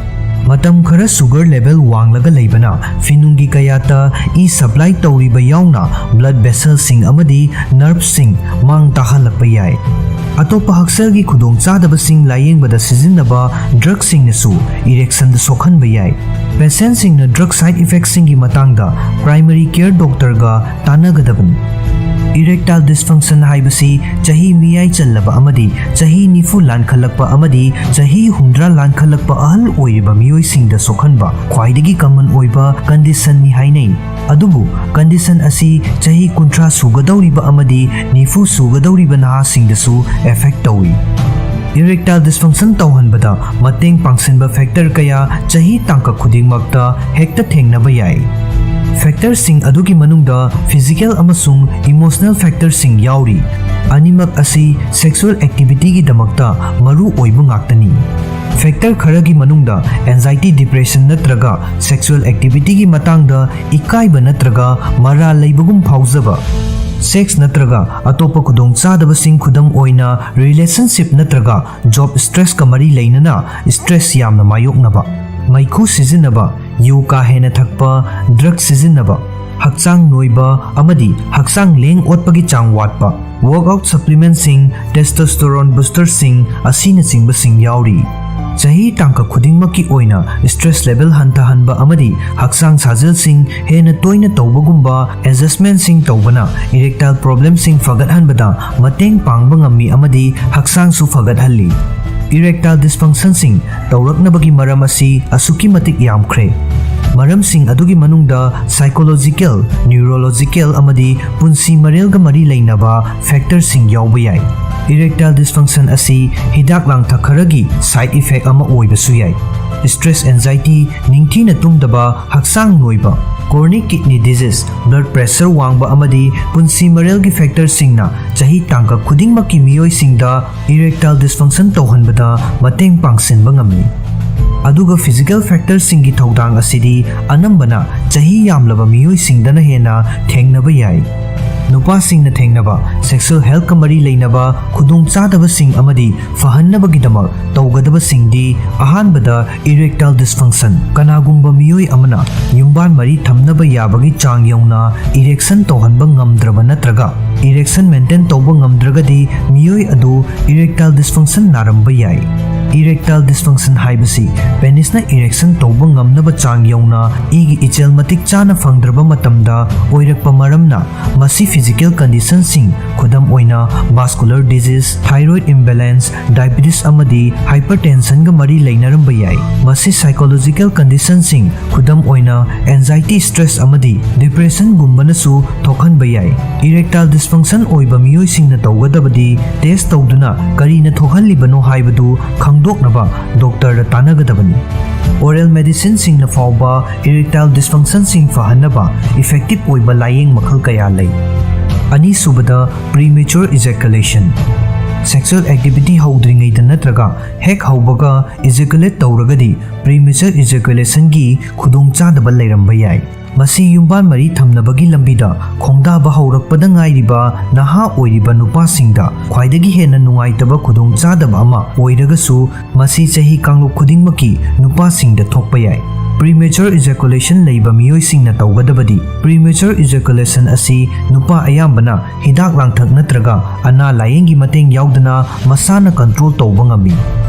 ꯃꯇꯝ ꯈꯔ sugar level ꯋꯥꯡꯂꯒ ꯂꯩꯕꯅ ꯐꯤꯅꯨꯡꯒꯤ ꯀꯌꯥꯠꯇ ꯏ supply ꯇꯧꯔꯤꯕ ꯌꯥꯎꯅ blood vesselꯁꯤꯡ ꯑꯃꯗꯤ nerveꯁꯤꯡ ꯃꯥꯡ ꯇꯥꯍꯜꯂꯛꯄ ꯌꯥꯏ꯫ ꯑꯇꯣꯞꯄ ꯍꯛꯁꯦꯜꯒꯤ ꯈꯨꯗꯣꯡꯆꯥꯗꯕꯁꯤꯡ ꯂꯥꯌꯦꯡꯕꯗ ꯁꯤꯖꯤꯟꯅꯕ drugꯁꯤꯡꯅꯁꯨ erectionꯗ ꯁꯣꯛꯍꯟꯕ ꯌꯥꯏ꯫ Patientꯁꯤꯡꯅ drug side effectꯁꯤꯡꯒꯤ ꯃꯇꯥꯡꯗ primary care doctorꯒ ꯇꯥꯟꯅꯒꯗꯕꯅꯤ꯫ Erectile dysfunction ꯍꯥꯏꯕꯁꯤ ꯆꯍꯤ ꯃꯤꯌꯥꯏ ꯆꯜꯂꯕ ꯑꯃꯗꯤ ꯆꯍꯤ ꯅꯤꯐꯨ ꯂꯥꯟꯈꯠꯂꯛꯄ ꯑꯃꯗꯤ ꯆꯍꯤ ꯍꯨꯝꯗ꯭ꯔꯥ ꯂꯥꯟꯈꯠꯂꯛꯄ ꯑꯍꯜ ꯑꯣꯏꯔꯤꯕ ꯃꯤꯑꯣꯏꯁꯤꯡꯗ ꯁꯣꯛꯍꯟꯕ ꯈ꯭ꯋꯥꯏꯗꯒꯤ common ꯑꯣꯏꯕ conditionꯅꯤ ꯍꯥꯏꯅꯩ꯫ ꯑꯗꯨꯕꯨ condition ꯑꯁꯤ ꯆꯍꯤ ꯀꯨꯟꯊ꯭ꯔꯥ ꯁꯨꯒꯗꯧꯔꯤꯕ ꯑꯃꯗꯤ ꯅꯤꯐꯨ ꯁꯨꯒꯗꯧꯔꯤꯕ ꯅꯍꯥꯁꯤꯡꯗꯁꯨ effect ꯇꯧꯏ꯫ Erectile dysfunction ꯇꯧꯍꯟꯕꯗ ꯃꯇꯦꯡ ꯄꯥꯡꯁꯤꯟꯕ factor ꯀꯌꯥ ꯆꯍꯤ ꯇꯥꯡꯀꯛ ꯈꯨꯗꯤꯡꯃꯛꯇ ꯍꯦꯛꯇ ꯊꯦꯡꯅꯕ ꯌꯥꯏ꯫ Factorꯁꯤꯡ ꯑꯗꯨꯒꯤ ꯃꯅꯨꯡꯗ physical ꯑꯃꯁꯨꯡ emotional factorꯁꯤꯡ ꯌꯥꯎꯔꯤ꯫ ꯑꯅꯤꯃꯛ ꯑꯁꯤ ꯁꯦꯛꯁꯨꯑꯦꯜ ꯑꯦꯛꯇꯤꯚꯤꯇꯤꯒꯤꯗꯃꯛꯇ ꯃꯔꯨ ꯑꯣꯏꯕ ꯉꯥꯛꯇꯅꯤ꯫ ꯐꯦꯛꯇꯔ ꯈꯔꯒꯤ ꯃꯅꯨꯡꯗ anxiety, depression ꯅꯠꯇ꯭ꯔꯒ ꯁꯦꯛꯁꯨꯑꯦꯜ ꯑꯦꯛꯇꯤꯚꯤꯇꯤꯒꯤ ꯃꯇꯥꯡꯗ ꯏꯀꯥꯏꯕ ꯅꯠꯇ꯭ꯔꯒ ꯃꯔꯥꯜ ꯂꯩꯕꯒꯨꯝ ꯐꯥꯎꯖꯕ, ꯁꯦꯛꯁ ꯅꯠꯇ꯭ꯔꯒ ꯑꯇꯣꯞꯄ ꯈꯨꯗꯣꯡꯆꯥꯗꯕꯁꯤꯡ, ꯈꯨꯗꯝ ꯑꯣꯏꯅ ꯔꯤꯂꯦꯁꯟꯁꯤꯞ ꯅꯠꯇ꯭ꯔꯒ ꯖꯣꯕ ꯁ꯭ꯇ꯭ꯔꯦꯁꯀ ꯃꯔꯤ ꯂꯩꯅꯅ ꯁ꯭ꯇ꯭ꯔꯦꯁ ꯌꯥꯝꯅ ꯃꯥꯌꯣꯛꯅꯕ, ꯃꯩꯈꯨ ꯁꯤꯖꯤꯟꯅꯕ, ꯌꯨ ꯀꯥ ꯍꯦꯟꯅ ꯊꯛꯄ, ꯗ꯭ꯔꯒ ꯁꯤꯖꯤꯟꯅꯕ, ꯍꯛꯆꯥꯡ ꯅꯣꯏꯕ ꯑꯃꯗꯤ ꯍꯛꯆꯥꯡ ꯂꯦꯡ ꯑꯣꯠꯄꯒꯤ ꯆꯥꯡ ꯋꯥꯠꯄ, ꯋꯥꯔꯛꯑꯥꯎꯠ ꯁꯄ꯭ꯂꯤꯃꯦꯟꯠꯁꯤꯡ, ꯇꯦꯁꯇꯣꯁꯇꯦꯔꯣꯟ ꯕꯨꯁꯇꯔꯁꯤꯡ ꯑꯁꯤꯅꯆꯤꯡꯕꯁꯤꯡ ꯌꯥꯎꯔꯤ꯫ ꯆꯍꯤ ꯇꯥꯡꯀꯛ ꯈꯨꯗꯤꯡꯃꯛꯀꯤ ꯑꯣꯏꯅ ꯁ꯭ꯇ꯭ꯔꯦꯁ ꯂꯦꯚꯦꯜ ꯍꯟꯊꯍꯟꯕ ꯑꯃꯗꯤ ꯍꯛꯆꯥꯡ ꯁꯥꯖꯦꯜꯁꯤꯡ ꯍꯦꯟꯅ ꯇꯣꯏꯅ ꯇꯧꯕꯒꯨꯝꯕ ꯑꯦꯗꯖꯁ꯭ꯠꯃꯦꯟꯠꯁꯤꯡ ꯇꯧꯕꯅ ꯏꯔꯦꯛꯇꯥꯏꯜ ꯄ꯭ꯔꯣꯕ꯭ꯂꯦꯝꯁꯤꯡ ꯐꯒꯠꯍꯟꯕꯗ ꯃꯇꯦꯡ ꯄꯥꯡꯕ ꯉꯝꯃꯤ ꯑꯃꯗꯤ ꯍꯛꯆꯥꯡꯁꯨ ꯐꯒꯠꯍꯜꯂꯤ꯫ ꯏꯔꯦꯛꯇꯥꯏꯜ ꯗꯤꯁꯐꯪꯁꯟꯁꯤꯡ ꯇꯧꯔꯛꯅꯕꯒꯤ ꯃꯔꯝ ꯑꯁꯤ ꯑꯁꯨꯛꯀꯤ ꯃꯇꯤꯛ ꯌꯥꯝꯈ꯭ꯔꯦ꯫ ꯃꯔꯝꯁꯤꯡ ꯑꯗꯨꯒꯤ ꯃꯅꯨꯡꯗ ꯁꯥꯏꯀꯣꯂꯣꯖꯤꯀꯦꯜ, ꯅ꯭ꯌꯨꯔꯣꯂꯣꯖꯤꯀꯦꯜ ꯑꯃꯗꯤ ꯄꯨꯟꯁꯤ ꯃꯔꯦꯜꯒ ꯃꯔꯤ ꯂꯩꯅꯕ ꯐꯦꯛꯇꯔꯁꯤꯡ ꯌꯥꯎꯕ ꯌꯥꯏ꯫ ꯏꯔꯦꯛꯇꯥꯏꯜ ꯗꯤꯁꯐꯪꯁꯟ ꯑꯁꯤ ꯍꯤꯗꯥꯛ ꯂꯥꯡꯊꯛ ꯈꯔꯒꯤ ꯁꯥꯏꯗ ꯏꯐꯦꯛ ꯑꯃ ꯑꯣꯏꯕꯁꯨ ꯌꯥꯏ꯫ ꯁ꯭ꯇ꯭ꯔꯦꯁ, ꯑꯦꯟꯖꯥꯏꯇꯤ, ꯅꯤꯡꯊꯤꯅ ꯇꯨꯝꯗꯕ, ꯍꯛꯆꯥꯡ ꯅꯣꯏꯕ, chronic kidney disease, blood pressure ꯋꯥꯡꯕ ꯑꯃꯗꯤ ꯄꯨꯟꯁꯤ ꯃꯔꯦꯜꯒꯤ ꯐꯦꯛꯇꯔꯁꯤꯡꯅ ꯆꯍꯤ ꯇꯥꯡꯀꯛ ꯈꯨꯗꯤꯡꯃꯛꯀꯤ ꯃꯤꯑꯣꯏꯁꯤꯡꯗ ꯏꯔꯦꯛꯇꯥꯏꯜ ꯗꯤꯁꯐꯪꯁꯟ ꯇꯧꯍꯟꯕꯗ ꯃꯇꯦꯡ ꯄꯥꯡꯁꯤꯟꯕ ꯉꯝꯃꯤ꯫ ꯑꯗꯨꯒ ꯐꯤꯖꯤꯀꯦꯜ ꯐꯦꯛꯇꯔꯁꯤꯡꯒꯤ ꯊꯧꯗꯥꯡ ꯑꯁꯤꯗꯤ ꯑꯅꯝꯕꯅ ꯆꯍꯤ ꯌꯥꯝꯂꯕ ꯃꯤꯑꯣꯏꯁꯤꯡꯗꯅ ꯍꯦꯟꯅ ꯊꯦꯡꯅꯕ ꯌꯥꯏ꯫ ꯅꯨꯄꯥꯁꯤꯡꯅ ꯊꯦꯡꯅꯕ ꯁꯦꯛꯁꯨꯑꯦꯜ ꯍꯦꯜꯊꯀ ꯃꯔꯤ ꯂꯩꯅꯕ ꯈꯨꯗꯣꯡꯆꯥꯗꯕꯁꯤꯡ ꯑꯃꯗꯤ ꯐꯍꯟꯅꯕꯒꯤꯗꯃꯛ ꯇꯧꯒꯗꯕꯁꯤꯡꯗꯤ, ꯑꯍꯥꯟꯕꯗ, ꯏꯔꯦꯛꯇꯥꯏꯜ ꯗꯤꯁꯐꯪꯁꯟ꯫ ꯀꯅꯥꯒꯨꯝꯕ ꯃꯤꯑꯣꯏ ꯑꯃꯅ ꯌꯨꯝꯕꯥꯟ ꯃꯔꯤ ꯊꯝꯅꯕ ꯌꯥꯕꯒꯤ ꯆꯥꯡ ꯌꯧꯅ ꯏꯔꯦꯛꯁꯟ ꯇꯧꯍꯟꯕ ꯉꯝꯗ꯭ꯔꯕ ꯅꯠꯇ꯭ꯔꯒ ꯏꯔꯦꯛꯁꯟ ꯃꯦꯟꯇꯦꯟ ꯇꯧꯕ ꯉꯝꯗ꯭ꯔꯒꯗꯤ, ꯃꯤꯑꯣꯏ ꯑꯗꯨ ꯏꯔꯦꯛꯇꯥꯏꯜ ꯗꯤꯁꯐꯪꯁꯟ ꯅꯥꯔꯝꯕ ꯌꯥꯏ꯫ ꯏꯔꯦꯛꯇꯥꯏꯜ ꯗꯤꯁꯐꯪꯁꯟ ꯍꯥꯏꯕꯁꯤ ꯄꯦꯅꯤꯁꯅ ꯏꯔꯦꯛꯁꯟ ꯇꯧꯕ ꯉꯝꯅꯕ ꯆꯥꯡ ꯌꯧꯅ ꯏꯒꯤ ꯏꯆꯦꯜ ꯃꯇꯤꯛ ꯆꯥꯅ ꯐꯪꯗ꯭ꯔꯕ ꯃꯇꯝꯗ ꯑꯣꯏꯔꯛꯄ ꯃꯔꯝꯅ, ꯃꯁꯤ ꯐꯤꯖꯤꯀꯦꯜ ꯀꯟꯗꯤꯁꯟꯁꯤꯡ, ꯈꯨꯗꯝ ꯑꯣꯏꯅ, ꯚꯥꯁꯀꯨꯂꯔ ꯗꯤꯖꯤꯖ, ꯊꯥꯏꯔꯣꯏꯗ ꯏꯝꯕꯦꯂꯦꯟꯁ, ꯗꯥꯏꯕꯤꯇꯤꯁ ꯑꯃꯗꯤ ꯍꯥꯏꯄꯔꯇꯦꯟꯁꯟꯒ ꯃꯔꯤ ꯂꯩꯅꯔꯝꯕ ꯌꯥꯏ꯫ ꯃꯁꯤ ꯁꯥꯏꯀꯣꯂꯣꯖꯤꯀꯦꯜ ꯀꯟꯗꯤꯁꯟꯁꯤꯡ, ꯈꯨꯗꯝ ꯑꯣꯏꯅ, ꯑꯦꯟꯖꯥꯏꯇꯤ, ꯁ꯭ꯇ꯭ꯔꯦꯁ ꯑꯃꯗꯤ ꯗꯤꯄ꯭ꯔꯦꯁꯟꯒꯨꯝꯕꯅꯁꯨ ꯊꯣꯛꯍꯟꯕ ꯌꯥꯏ꯫ ꯏꯔꯦꯛꯇꯥꯏꯜ ꯗꯤꯁꯐꯪꯁꯟ ꯑꯣꯏꯕ ꯃꯤꯑꯣꯏꯁꯤꯡꯅ ꯇꯧꯒꯗꯕꯗꯤ ꯇꯦꯁ ꯇꯧꯗꯨꯅ ꯀꯔꯤꯅ ꯊꯣꯛꯍꯜꯂꯤꯕꯅꯣ ꯍꯥꯏꯕꯗꯨ ꯈꯪꯗꯣꯛꯅꯕ ꯗꯣꯛꯇꯔꯗ ꯇꯥꯟꯅꯒꯗꯕꯅꯤ꯫ ꯑꯣꯔꯦꯜ ꯃꯦꯗꯤꯁꯤꯟꯁꯤꯡꯅ ꯐꯥꯎꯕ ꯏꯔꯦꯛꯇꯥꯏꯜ ꯗꯤꯁꯐꯪꯁꯟꯁꯤꯡ ꯐꯍꯟꯅꯕ ꯏꯐꯦꯛꯇꯤꯚ ꯑꯣꯏꯕ ꯂꯥꯌꯦꯡ ꯃꯈꯜ ꯀꯌꯥ ꯂꯩ꯫ ꯑꯅꯤꯁꯨꯕꯗ, premature ejaculation꯫ Sexual activity ꯍꯧꯗ꯭ꯔꯤꯉꯩꯗ ꯅꯠꯇ꯭ꯔꯒ ꯍꯦꯛ ꯍꯧꯕꯒ ejaculate ꯇꯧꯔꯒꯗꯤ premature ejaculationꯒꯤ ꯈꯨꯗꯣꯡꯆꯥꯗꯕ ꯂꯩꯔꯝꯕ ꯌꯥꯏ꯫ ꯃꯁꯤ ꯌꯨꯝꯕꯥꯟ ꯃꯔꯤ ꯊꯝꯅꯕꯒꯤ ꯂꯝꯕꯤꯗ ꯈꯣꯡꯗꯥꯕ ꯍꯧꯔꯛꯄꯗ ꯉꯥꯏꯔꯤꯕ ꯅꯍꯥ ꯑꯣꯏꯔꯤꯕ ꯅꯨꯄꯥꯁꯤꯡꯗ ꯈ꯭ꯋꯥꯏꯗꯒꯤ ꯍꯦꯟꯅ ꯅꯨꯡꯉꯥꯏꯇꯕ ꯈꯨꯗꯣꯡꯆꯥꯗꯕ ꯑꯃ ꯑꯣꯏꯔꯒꯁꯨ, ꯃꯁꯤ ꯆꯍꯤ ꯀꯥꯡꯂꯨꯞ ꯈꯨꯗꯤꯡꯃꯛꯀꯤ ꯅꯨꯄꯥꯁꯤꯡꯗ ꯊꯣꯛꯄ ꯌꯥꯏ꯫ Premature ejaculation ꯂꯩꯕ ꯃꯤꯑꯣꯏꯁꯤꯡꯅ ꯇꯧꯒꯗꯕꯗꯤ: premature ejaculation ꯑꯁꯤ ꯅꯨꯄꯥ ꯑꯌꯥꯝꯕꯅ ꯍꯤꯗꯥꯛ ꯂꯥꯡꯊꯛ ꯅꯠꯇ꯭ꯔꯒ ꯑꯅꯥ ꯂꯥꯌꯦꯡꯒꯤ ꯃꯇꯦꯡ ꯌꯥꯎꯗꯅ ꯃꯁꯥꯅ control ꯇꯧꯕ ꯉꯝꯃꯤ꯫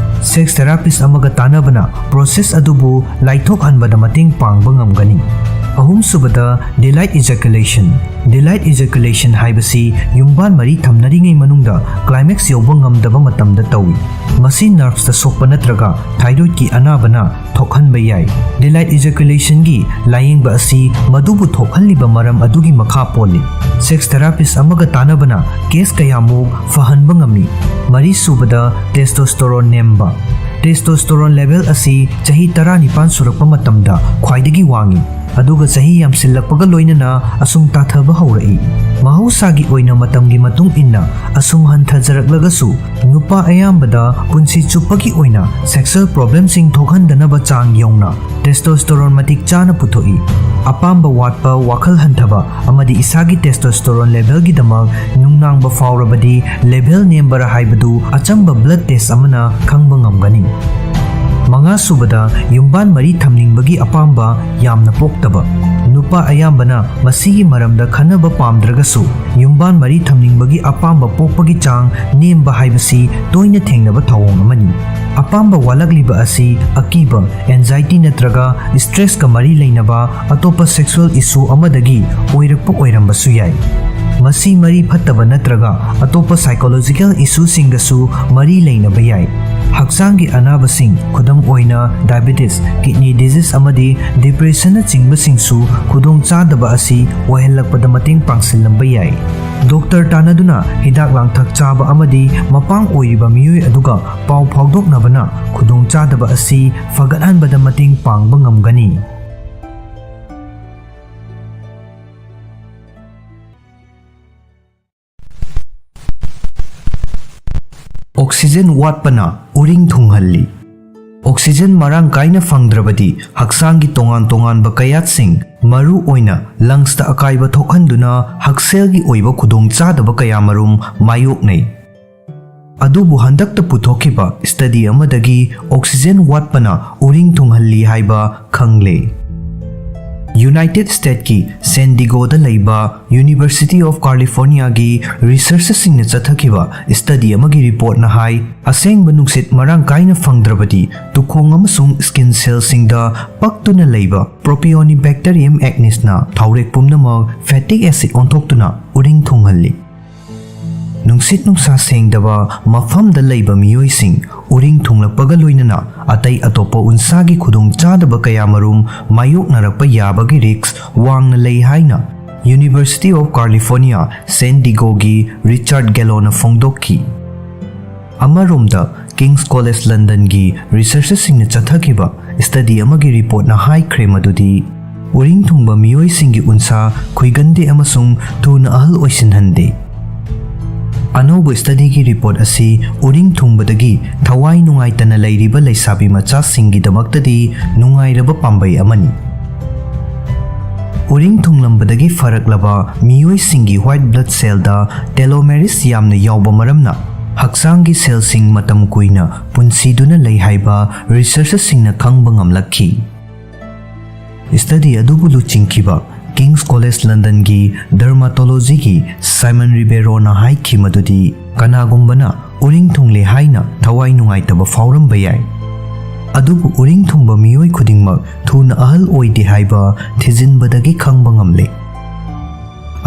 Sex therapist ꯑꯃꯒ ꯇꯥꯟꯅꯕꯅ process ꯑꯗꯨꯕꯨ ꯂꯥꯏꯊꯣꯛꯍꯟꯕꯗ ꯃꯇꯦꯡ ꯄꯥꯡꯕ ꯉꯝꯒꯅꯤ꯫ ꯑꯍꯨꯝꯁꯨꯕꯗ, delayed ejaculation꯫ Delayed ejaculation ꯍꯥꯏꯕꯁꯤ ꯌꯨꯝꯕꯥꯟ ꯃꯔꯤ ꯊꯝꯅꯔꯤꯉꯩ ꯃꯅꯨꯡꯗ climax ꯌꯧꯕ ꯉꯝꯗꯕ ꯃꯇꯝꯗ ꯇꯧꯏ꯫ ꯃꯁꯤ nervesꯇ ꯁꯣꯛꯄ ꯅꯠꯇ꯭ꯔꯒ thyroidꯀꯤ ꯑꯅꯥꯕꯅ ꯊꯣꯛꯍꯟꯕ ꯌꯥꯏ꯫ Delayed ejaculationꯒꯤ ꯂꯥꯌꯦꯡꯕ ꯑꯁꯤ ꯃꯗꯨꯕꯨ ꯊꯣꯛꯍꯜꯂꯤꯕ ꯃꯔꯝ ꯑꯗꯨꯒꯤ ꯃꯈꯥ ꯄꯣꯜꯂꯤ꯫ Sex therapist ꯑꯃꯒ ꯇꯥꯟꯅꯕꯅ case ꯀꯌꯥꯃꯨꯛ ꯐꯍꯟꯕ ꯉꯝꯃꯤ꯫ ꯃꯔꯤꯁꯨꯕꯗ, testosterone ꯅꯦꯝꯕ꯫ Testosterone level ꯑꯁꯤ ꯆꯍꯤ ꯇꯔꯥꯅꯤꯄꯥꯟ ꯁꯨꯔꯛꯄ ꯃꯇꯝꯗ ꯈ꯭ꯋꯥꯏꯗꯒꯤ ꯋꯥꯡꯏ, ꯑꯗꯨꯒ ꯆꯍꯤ ꯌꯥꯝꯁꯤꯜꯂꯛꯄꯒ ꯂꯣꯏꯅꯅ ꯑꯁꯨꯝ ꯇꯥꯊꯕ ꯍꯧꯔꯛꯏ꯫ ꯃꯍꯧꯁꯥꯒꯤ ꯑꯣꯏꯅ ꯃꯇꯝꯒꯤ ꯃꯇꯨꯡ ꯏꯟꯅ ꯑꯁꯨꯝ ꯍꯟꯊꯖꯔꯛꯂꯒꯁꯨ, ꯅꯨꯄꯥ ꯑꯌꯥꯝꯕꯗ ꯄꯨꯟꯁꯤ ꯆꯨꯞꯄꯒꯤ ꯑꯣꯏꯅ sexual problemꯁꯤꯡ ꯊꯣꯛꯍꯟꯗꯅꯕ ꯆꯥꯡ ꯌꯧꯅ testosterone ꯃꯇꯤꯛ ꯆꯥꯅ ꯄꯨꯊꯣꯛꯏ꯫ ꯑꯄꯥꯝꯕ ꯋꯥꯠꯄ, ꯋꯥꯈꯜ ꯍꯟꯊꯕ, ꯑꯃꯗꯤ ꯏꯁꯥꯒꯤ testosterone levelꯒꯤꯗꯃꯛ ꯅꯨꯡꯅꯥꯡꯕ ꯐꯥꯎꯔꯕꯗꯤ level ꯅꯦꯝꯕꯔꯥ ꯍꯥꯏꯕꯗꯨ ꯑꯆꯝꯕ blood test ꯑꯃꯅ ꯈꯪꯕ ꯉꯝꯒꯅꯤ꯫ ꯃꯉꯥꯁꯨꯕꯗ, ꯌꯨꯝꯕꯥꯟ ꯃꯔꯤ ꯊꯝꯅꯤꯡꯕꯒꯤ ꯑꯄꯥꯝꯕ ꯌꯥꯝꯅ ꯄꯣꯛꯇꯕ꯫ ꯅꯨꯄꯥ ꯑꯌꯥꯝꯕꯅ ꯃꯁꯤꯒꯤ ꯃꯔꯝꯗ ꯈꯟꯅꯕ ꯄꯥꯝꯗ꯭ꯔꯒꯁꯨ, ꯌꯨꯝꯕꯥꯟ ꯃꯔꯤ ꯊꯝꯅꯤꯡꯕꯒꯤ ꯑꯄꯥꯝꯕ ꯄꯣꯛꯄꯒꯤ ꯆꯥꯡ ꯅꯦꯝꯕ ꯍꯥꯏꯕꯁꯤ ꯇꯣꯏꯅ ꯊꯦꯡꯅꯕ ꯊꯧꯑꯣꯡ ꯑꯃꯅꯤ꯫ ꯑꯄꯥꯝꯕ ꯋꯥꯠꯂꯛꯂꯤꯕ ꯑꯁꯤ ꯑꯀꯤꯕ, anxiety ꯅꯠꯇ꯭ꯔꯒ stressꯀ ꯃꯔꯤ ꯂꯩꯅꯕ ꯑꯇꯣꯞꯄ sexual issue ꯑꯃꯗꯒꯤ ꯑꯣꯏꯔꯛꯄ ꯑꯣꯏꯔꯝꯕꯁꯨ ꯌꯥꯏ꯫ ꯃꯁꯤ ꯃꯔꯤ ꯐꯠꯇꯕ ꯅꯠꯇ꯭ꯔꯒ ꯑꯇꯣꯞꯄ psychological issueꯁꯤꯡꯒꯁꯨ ꯃꯔꯤ ꯂꯩꯅꯕ ꯌꯥꯏ꯫ ꯍꯛꯆꯥꯡꯒꯤ ꯑꯅꯥꯕꯁꯤꯡ, ꯈꯨꯗꯝ ꯑꯣꯏꯅ diabetes, kidney disease, ꯑꯃꯗꯤ depressionꯅꯆꯤꯡꯕꯁꯤꯡꯁꯨ ꯈꯨꯗꯣꯡꯆꯥꯗꯕ ꯑꯁꯤ ꯑꯣꯏꯍꯜꯂꯛꯄꯗ ꯃꯇꯦꯡ ꯄꯥꯡꯁꯤꯜꯂꯝꯕ ꯌꯥꯏ꯫ ꯗꯣꯛꯇꯔ ꯇꯥꯟꯅꯗꯨꯅ ꯍꯤꯗꯥꯛ ꯂꯥꯡꯊꯛ ꯆꯥꯕ ꯑꯃꯗꯤ ꯃꯄꯥꯡ ꯑꯣꯏꯔꯤꯕ ꯃꯤꯑꯣꯏ ꯑꯗꯨꯒ ꯄꯥꯎ ꯐꯥꯎꯗꯣꯛꯅꯕꯅ ꯈꯨꯗꯣꯡꯆꯥꯗꯕ ꯑꯁꯤ ꯐꯒꯠꯍꯟꯕꯗ ꯃꯇꯦꯡ ꯄꯥꯡꯕ ꯉꯝꯒꯅꯤ꯫ ꯑꯣꯛꯁꯤꯖꯦꯟ ꯋꯥꯠꯄꯅ ꯎꯔꯤꯡ ꯊꯨꯡꯍꯜꯂꯤ꯫ ꯑꯣꯛꯁꯤꯖꯦꯟ ꯃꯔꯥꯡ ꯀꯥꯏꯅ ꯐꯪꯗ꯭ꯔꯕꯗꯤ ꯍꯛꯆꯥꯡꯒꯤ ꯇꯣꯉꯥꯟ ꯇꯣꯉꯥꯟꯕ ꯀꯌꯥꯠꯁꯤꯡ, ꯃꯔꯨ ꯑꯣꯏꯅ ꯂꯪꯁꯇ ꯑꯀꯥꯏꯕ ꯊꯣꯛꯍꯟꯗꯨꯅ ꯍꯛꯁꯦꯜꯒꯤ ꯑꯣꯏꯕ ꯈꯨꯗꯣꯡꯆꯥꯗꯕ ꯀꯌꯥꯃꯔꯨꯝ ꯃꯥꯌꯣꯛꯅꯩ꯫ ꯑꯗꯨꯕꯨ ꯍꯟꯗꯛꯇ ꯄꯨꯊꯣꯛꯈꯤꯕ ꯁ꯭ꯇꯗꯤ ꯑꯃꯗꯒꯤ ꯑꯣꯛꯁꯤꯖꯦꯟ ꯋꯥꯠꯄꯅ ꯎꯔꯤꯡ ꯊꯨꯡꯍꯜꯂꯤ ꯍꯥꯏꯕ ꯈꯪꯂꯦ꯫ ꯌꯨꯅꯥꯏꯇꯦꯗ ꯁ꯭ꯇꯦꯠꯀꯤ ꯁꯦꯟ ꯗꯤꯒꯣꯗ ꯂꯩꯕ ꯌꯨꯅꯤꯚꯔꯁꯤꯇꯤ ꯑꯣꯐ ꯀꯥꯂꯤꯐꯣꯔꯅꯤꯌꯥꯒꯤ ꯔꯤꯁꯔꯆꯔꯁꯤꯡꯅ ꯆꯠꯊꯈꯤꯕ ꯁ꯭ꯇꯗꯤ ꯑꯃꯒꯤ ꯔꯤꯄꯣꯔꯠꯅ ꯍꯥꯏ, ꯑꯁꯦꯡꯕ ꯅꯨꯡꯁꯤꯠ ꯃꯔꯥꯡ ꯀꯥꯏꯅ ꯐꯪꯗ꯭ꯔꯕꯗꯤ ꯇꯨꯈꯣꯡ ꯑꯃꯁꯨꯡ ꯁ꯭ꯀꯤꯟ ꯁꯦꯜꯁꯤꯡꯗ ꯄꯛꯇꯨꯅ ꯂꯩꯕ Propionibacterium acnesꯅ ꯊꯥꯎꯔꯦꯛ ꯄꯨꯝꯅꯃꯛ ꯐꯦꯇꯤꯛ ꯑꯦꯁꯤꯗ ꯑꯣꯟꯊꯣꯛꯇꯨꯅ ꯎꯔꯤꯡ ꯊꯨꯡꯍꯜꯂꯤ꯫ ꯅꯨꯡꯁꯤꯠ ꯅꯨꯡꯁꯥ ꯁꯦꯡꯗꯕ ꯃꯐꯝꯗ ꯂꯩꯕ ꯃꯤꯑꯣꯏꯁꯤꯡ ꯎꯔꯤꯡ ꯊꯨꯡꯂꯛꯄꯒ ꯂꯣꯏꯅꯅ ꯑꯇꯩ ꯑꯇꯣꯞꯄ ꯎꯟꯁꯥꯒꯤ ꯈꯨꯗꯣꯡꯆꯥꯗꯕ ꯀꯌꯥꯃꯔꯨꯝ ꯃꯥꯌꯣꯛꯅꯔꯛꯄ ꯌꯥꯕꯒꯤ ꯔꯤꯁ꯭ꯛ ꯋꯥꯡꯅ ꯂꯩ ꯍꯥꯏꯅ ꯌꯨꯅꯤꯚꯔꯁꯤꯇꯤ ꯑꯣꯐ ꯀꯥꯂꯤꯐꯣꯔꯅꯤꯌꯥ ꯁꯦꯟ ꯗꯤꯒꯣꯒꯤ ꯔꯤꯆꯥꯔꯗ ꯒꯦꯂꯣꯅ ꯐꯣꯡꯗꯣꯛꯈꯤ꯫ ꯑꯃꯔꯣꯝꯗ, ꯀꯤꯡꯁ ꯀꯣꯂꯦꯖ ꯂꯟꯗꯟꯒꯤ ꯔꯤꯁꯔꯆꯔꯁꯤꯡꯅ ꯆꯠꯊꯈꯤꯕ ꯁ꯭ꯇꯗꯤ ꯑꯃꯒꯤ ꯔꯤꯄꯣꯔꯠꯅ ꯍꯥꯏꯈ꯭ꯔꯦ ꯃꯗꯨꯗꯤ ꯎꯔꯤꯡ ꯊꯨꯡꯕ ꯃꯤꯑꯣꯏꯁꯤꯡꯒꯤ ꯎꯟꯁꯥ ꯈꯨꯏꯒꯟꯗꯦ ꯑꯃꯁꯨꯡ ꯊꯨꯅ ꯑꯍꯜ ꯑꯣꯏꯁꯤꯟꯍꯟꯗꯦ꯫ ꯑꯅꯧꯕ ꯁ꯭ꯇꯗꯤꯒꯤ ꯔꯤꯄꯣꯔꯠ ꯑꯁꯤ ꯎꯔꯤꯡ ꯊꯨꯡꯕꯗꯒꯤ ꯊꯋꯥꯏ ꯅꯨꯡꯉꯥꯏꯇꯅ ꯂꯩꯔꯤꯕ ꯂꯩꯁꯥꯕꯤ ꯃꯆꯥꯁꯤꯡꯒꯤꯗꯃꯛꯇꯗꯤ ꯅꯨꯡꯉꯥꯏꯔꯕ ꯄꯥꯝꯕꯩ ꯑꯃꯅꯤ꯫ ꯎꯔꯤꯡ ꯊꯨꯡꯂꯝꯕꯗꯒꯤ ꯐꯔꯛꯂꯕ ꯃꯤꯑꯣꯏꯁꯤꯡꯒꯤ ꯋꯥꯏꯠ ꯕ꯭ꯂꯗ ꯁꯦꯜꯗ ꯇꯦꯂꯣꯃꯦꯔꯤꯁ ꯌꯥꯝꯅ ꯌꯥꯎꯕ ꯃꯔꯝꯅ ꯍꯛꯆꯥꯡꯒꯤ ꯁꯦꯜꯁꯤꯡ ꯃꯇꯝ ꯀꯨꯏꯅ ꯄꯨꯟꯁꯤꯗꯨꯅ ꯂꯩ ꯍꯥꯏꯕ ꯔꯤꯁꯔꯆꯔꯁꯤꯡꯅ ꯈꯪꯕ ꯉꯝꯂꯛꯈꯤ꯫ ꯁ꯭ꯇꯗꯤ ꯑꯗꯨꯕꯨ ꯂꯨꯆꯤꯡꯈꯤꯕ ꯀꯤꯡꯁ ꯀꯣꯂꯦꯖ ꯂꯟꯗꯟꯒꯤ ꯗꯔꯃꯥꯇꯣꯂꯣꯖꯤꯒꯤ ꯁꯥꯏꯃꯟ ꯔꯤꯕꯦꯔꯣꯅ ꯍꯥꯏꯈꯤ ꯃꯗꯨꯗꯤ ꯀꯅꯥꯒꯨꯝꯕꯅ ꯎꯔꯤꯡ ꯊꯨꯡꯂꯦ ꯍꯥꯏꯅ ꯊꯋꯥꯏ ꯅꯨꯡꯉꯥꯏꯇꯕ ꯐꯥꯎꯔꯝꯕ ꯌꯥꯏ, ꯑꯗꯨꯕꯨ ꯎꯔꯤꯡ ꯊꯨꯡꯕ ꯃꯤꯑꯣꯏ ꯈꯨꯗꯤꯡꯃꯛ ꯊꯨꯅ ꯑꯍꯜ ꯑꯣꯏꯗꯦ ꯍꯥꯏꯕ ꯊꯤꯖꯤꯟꯕꯗꯒꯤ ꯈꯪꯕ ꯉꯝꯂꯦ꯫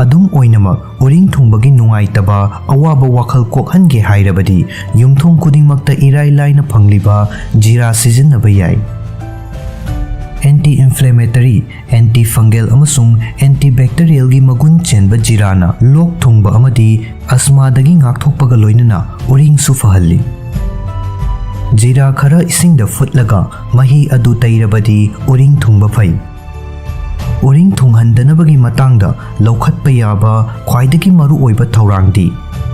ꯑꯗꯨꯝ ꯑꯣꯏꯅꯃꯛ, ꯎꯔꯤꯡ ꯊꯨꯡꯕꯒꯤ ꯅꯨꯡꯉꯥꯏꯇꯕ ꯑꯋꯥꯕ ꯋꯥꯈꯜ ꯀꯣꯛꯍꯟꯒꯦ ꯍꯥꯏꯔꯕꯗꯤ ꯌꯨꯝꯊꯣꯡ ꯈꯨꯗꯤꯡꯃꯛꯇ ꯏꯔꯥꯏ ꯂꯥꯏꯅ ꯐꯪꯂꯤꯕ ꯖꯤꯔꯥ ꯁꯤꯖꯤꯟꯅꯕ ꯌꯥꯏ꯫ ꯑꯦꯟꯇꯤ ꯏꯟꯐ꯭ꯂꯦꯃꯦꯇꯔꯤ, ꯑꯦꯟꯇꯤ ꯐꯪꯒꯦꯜ ꯑꯃꯁꯨꯡ ꯑꯦꯟꯇꯤ ꯕꯦꯛꯇꯦꯔꯤꯌꯦꯜꯒꯤ ꯃꯒꯨꯟ ꯆꯦꯟꯕ ꯖꯤꯔꯥꯅ ꯂꯣꯛ ꯊꯨꯡꯕ ꯑꯃꯗꯤ ꯑꯁꯃꯥꯗꯒꯤ ꯉꯥꯛꯊꯣꯛꯄꯒ ꯂꯣꯏꯅꯅ ꯎꯔꯤꯡꯁꯨ ꯐꯍꯜꯂꯤ꯫ ꯖꯤꯔꯥ ꯈꯔ ꯏꯁꯤꯡꯗ ꯐꯨꯠꯂꯒ ꯃꯍꯤ ꯑꯗꯨ ꯇꯩꯔꯕꯗꯤ ꯎꯔꯤꯡ ꯊꯨꯡꯕ ꯐꯩ꯫ ꯎꯔꯤꯡ ꯊꯨꯡꯍꯟꯗꯅꯕꯒꯤ ꯃꯇꯥꯡꯗ ꯂꯧꯈꯠꯄ ꯌꯥꯕ ꯈ꯭ꯋꯥꯏꯗꯒꯤ ꯃꯔꯨꯑꯣꯏꯕ ꯊꯧꯔꯥꯡꯗꯤ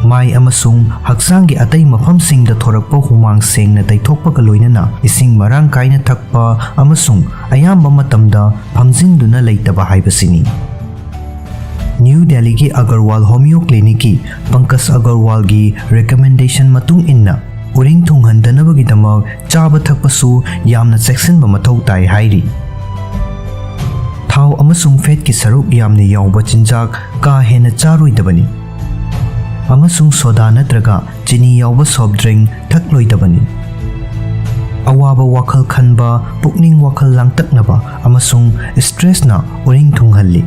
ꯃꯥꯏ ꯑꯃꯁꯨꯡ ꯍꯛꯆꯥꯡꯒꯤ ꯑꯇꯩ ꯃꯐꯝꯁꯤꯡꯗ ꯊꯣꯔꯛꯄ ꯍꯨꯃꯥꯡ ꯁꯦꯡꯅ ꯇꯩꯊꯣꯛꯄꯒ ꯂꯣꯏꯅꯅ ꯏꯁꯤꯡ ꯃꯔꯥꯡ ꯀꯥꯏꯅ ꯊꯛꯄ ꯑꯃꯁꯨꯡ ꯑꯌꯥꯝꯕ ꯃꯇꯝꯗ ꯐꯝꯖꯤꯟꯗꯨꯅ ꯂꯩꯇꯕ ꯍꯥꯏꯕꯁꯤꯅꯤ꯫ ꯅ꯭ꯌꯨ ꯗꯦꯜꯂꯤꯒꯤ ꯑꯒꯔꯋꯥꯜ ꯍꯣꯃꯤꯌꯣ ꯀ꯭ꯂꯤꯅꯤꯛꯀꯤ ꯄꯪꯀꯖ ꯑꯒꯔꯋꯥꯜꯒꯤ ꯔꯤꯀꯃꯦꯟꯗꯦꯁꯟ ꯃꯇꯨꯡ ꯏꯟꯅ, ꯎꯔꯤꯡ ꯊꯨꯡꯍꯟꯗꯅꯕꯒꯤꯗꯃꯛ ꯆꯥꯕ ꯊꯛꯄꯁꯨ ꯌꯥꯝꯅ ꯆꯦꯛꯁꯤꯟꯕ ꯃꯊꯧ ꯇꯥꯏ ꯍꯥꯏꯔꯤ꯫ ꯊꯥꯎ ꯑꯃꯁꯨꯡ ꯐꯦꯠꯀꯤ ꯁꯔꯨꯛ ꯌꯥꯝꯅ ꯌꯥꯎꯕ ꯆꯤꯟꯖꯥꯛ ꯀꯥ ꯍꯦꯟꯅ ꯆꯥꯔꯣꯏꯗꯕꯅꯤ ꯑꯃꯁꯨꯡ ꯁꯣꯗꯥ ꯅꯠꯇ꯭ꯔꯒ ꯆꯤꯅꯤ ꯌꯥꯎꯕ ꯁꯣꯐ ꯗ꯭ꯔꯤꯡ ꯊꯛꯂꯣꯏꯗꯕꯅꯤ꯫ ꯑꯋꯥꯕ ꯋꯥꯈꯜ ꯈꯟꯕ, ꯄꯨꯛꯅꯤꯡ ꯋꯥꯈꯜ ꯂꯥꯡꯇꯛꯅꯕ ꯑꯃꯁꯨꯡ ꯁ꯭ꯇ꯭ꯔꯦꯁꯅ ꯎꯔꯤꯡ ꯊꯨꯡꯍꯜꯂꯤ꯫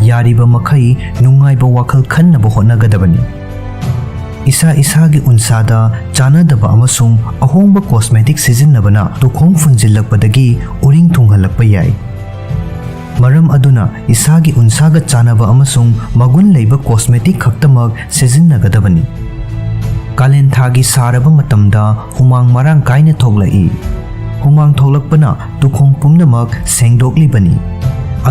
ꯌꯥꯔꯤꯕ ꯃꯈꯩ ꯅꯨꯡꯉꯥꯏꯕ ꯋꯥꯈꯜ ꯈꯟꯅꯕ ꯍꯣꯠꯅꯒꯗꯕꯅꯤ꯫ ꯏꯁꯥ ꯏꯁꯥꯒꯤ ꯎꯟꯁꯥꯗ ꯆꯥꯟꯅꯗꯕ ꯑꯃꯁꯨꯡ ꯑꯍꯣꯡꯕ ꯀꯣꯁꯃꯦꯇꯤꯛ ꯁꯤꯖꯤꯟꯅꯕꯅ ꯇꯨꯈꯣꯡ ꯐꯨꯟꯖꯤꯜꯂꯛꯄꯗꯒꯤ ꯎꯔꯤꯡ ꯊꯨꯡꯍꯜꯂꯛꯄ ꯌꯥꯏ꯫ ꯃꯔꯝ ꯑꯗꯨꯅ ꯏꯁꯥꯒꯤ ꯎꯟꯁꯥꯒ ꯆꯥꯟꯅꯕ ꯑꯃꯁꯨꯡ ꯃꯒꯨꯟ ꯂꯩꯕ ꯀꯣꯁꯃꯦꯇꯤꯛ ꯈꯛꯇꯃꯛ ꯁꯤꯖꯤꯟꯅꯒꯗꯕꯅꯤ꯫ ꯀꯥꯂꯦꯟ ꯊꯥꯒꯤ ꯁꯥꯔꯕ ꯃꯇꯝꯗ ꯍꯨꯃꯥꯡ ꯃꯔꯥꯡ ꯀꯥꯏꯅ ꯊꯣꯛꯂꯛꯏ꯫ ꯍꯨꯃꯥꯡ ꯊꯣꯛꯂꯛꯄꯅ ꯇꯨꯈꯣꯡ ꯄꯨꯝꯅꯃꯛ ꯁꯦꯡꯗꯣꯛꯂꯤꯕꯅꯤ꯫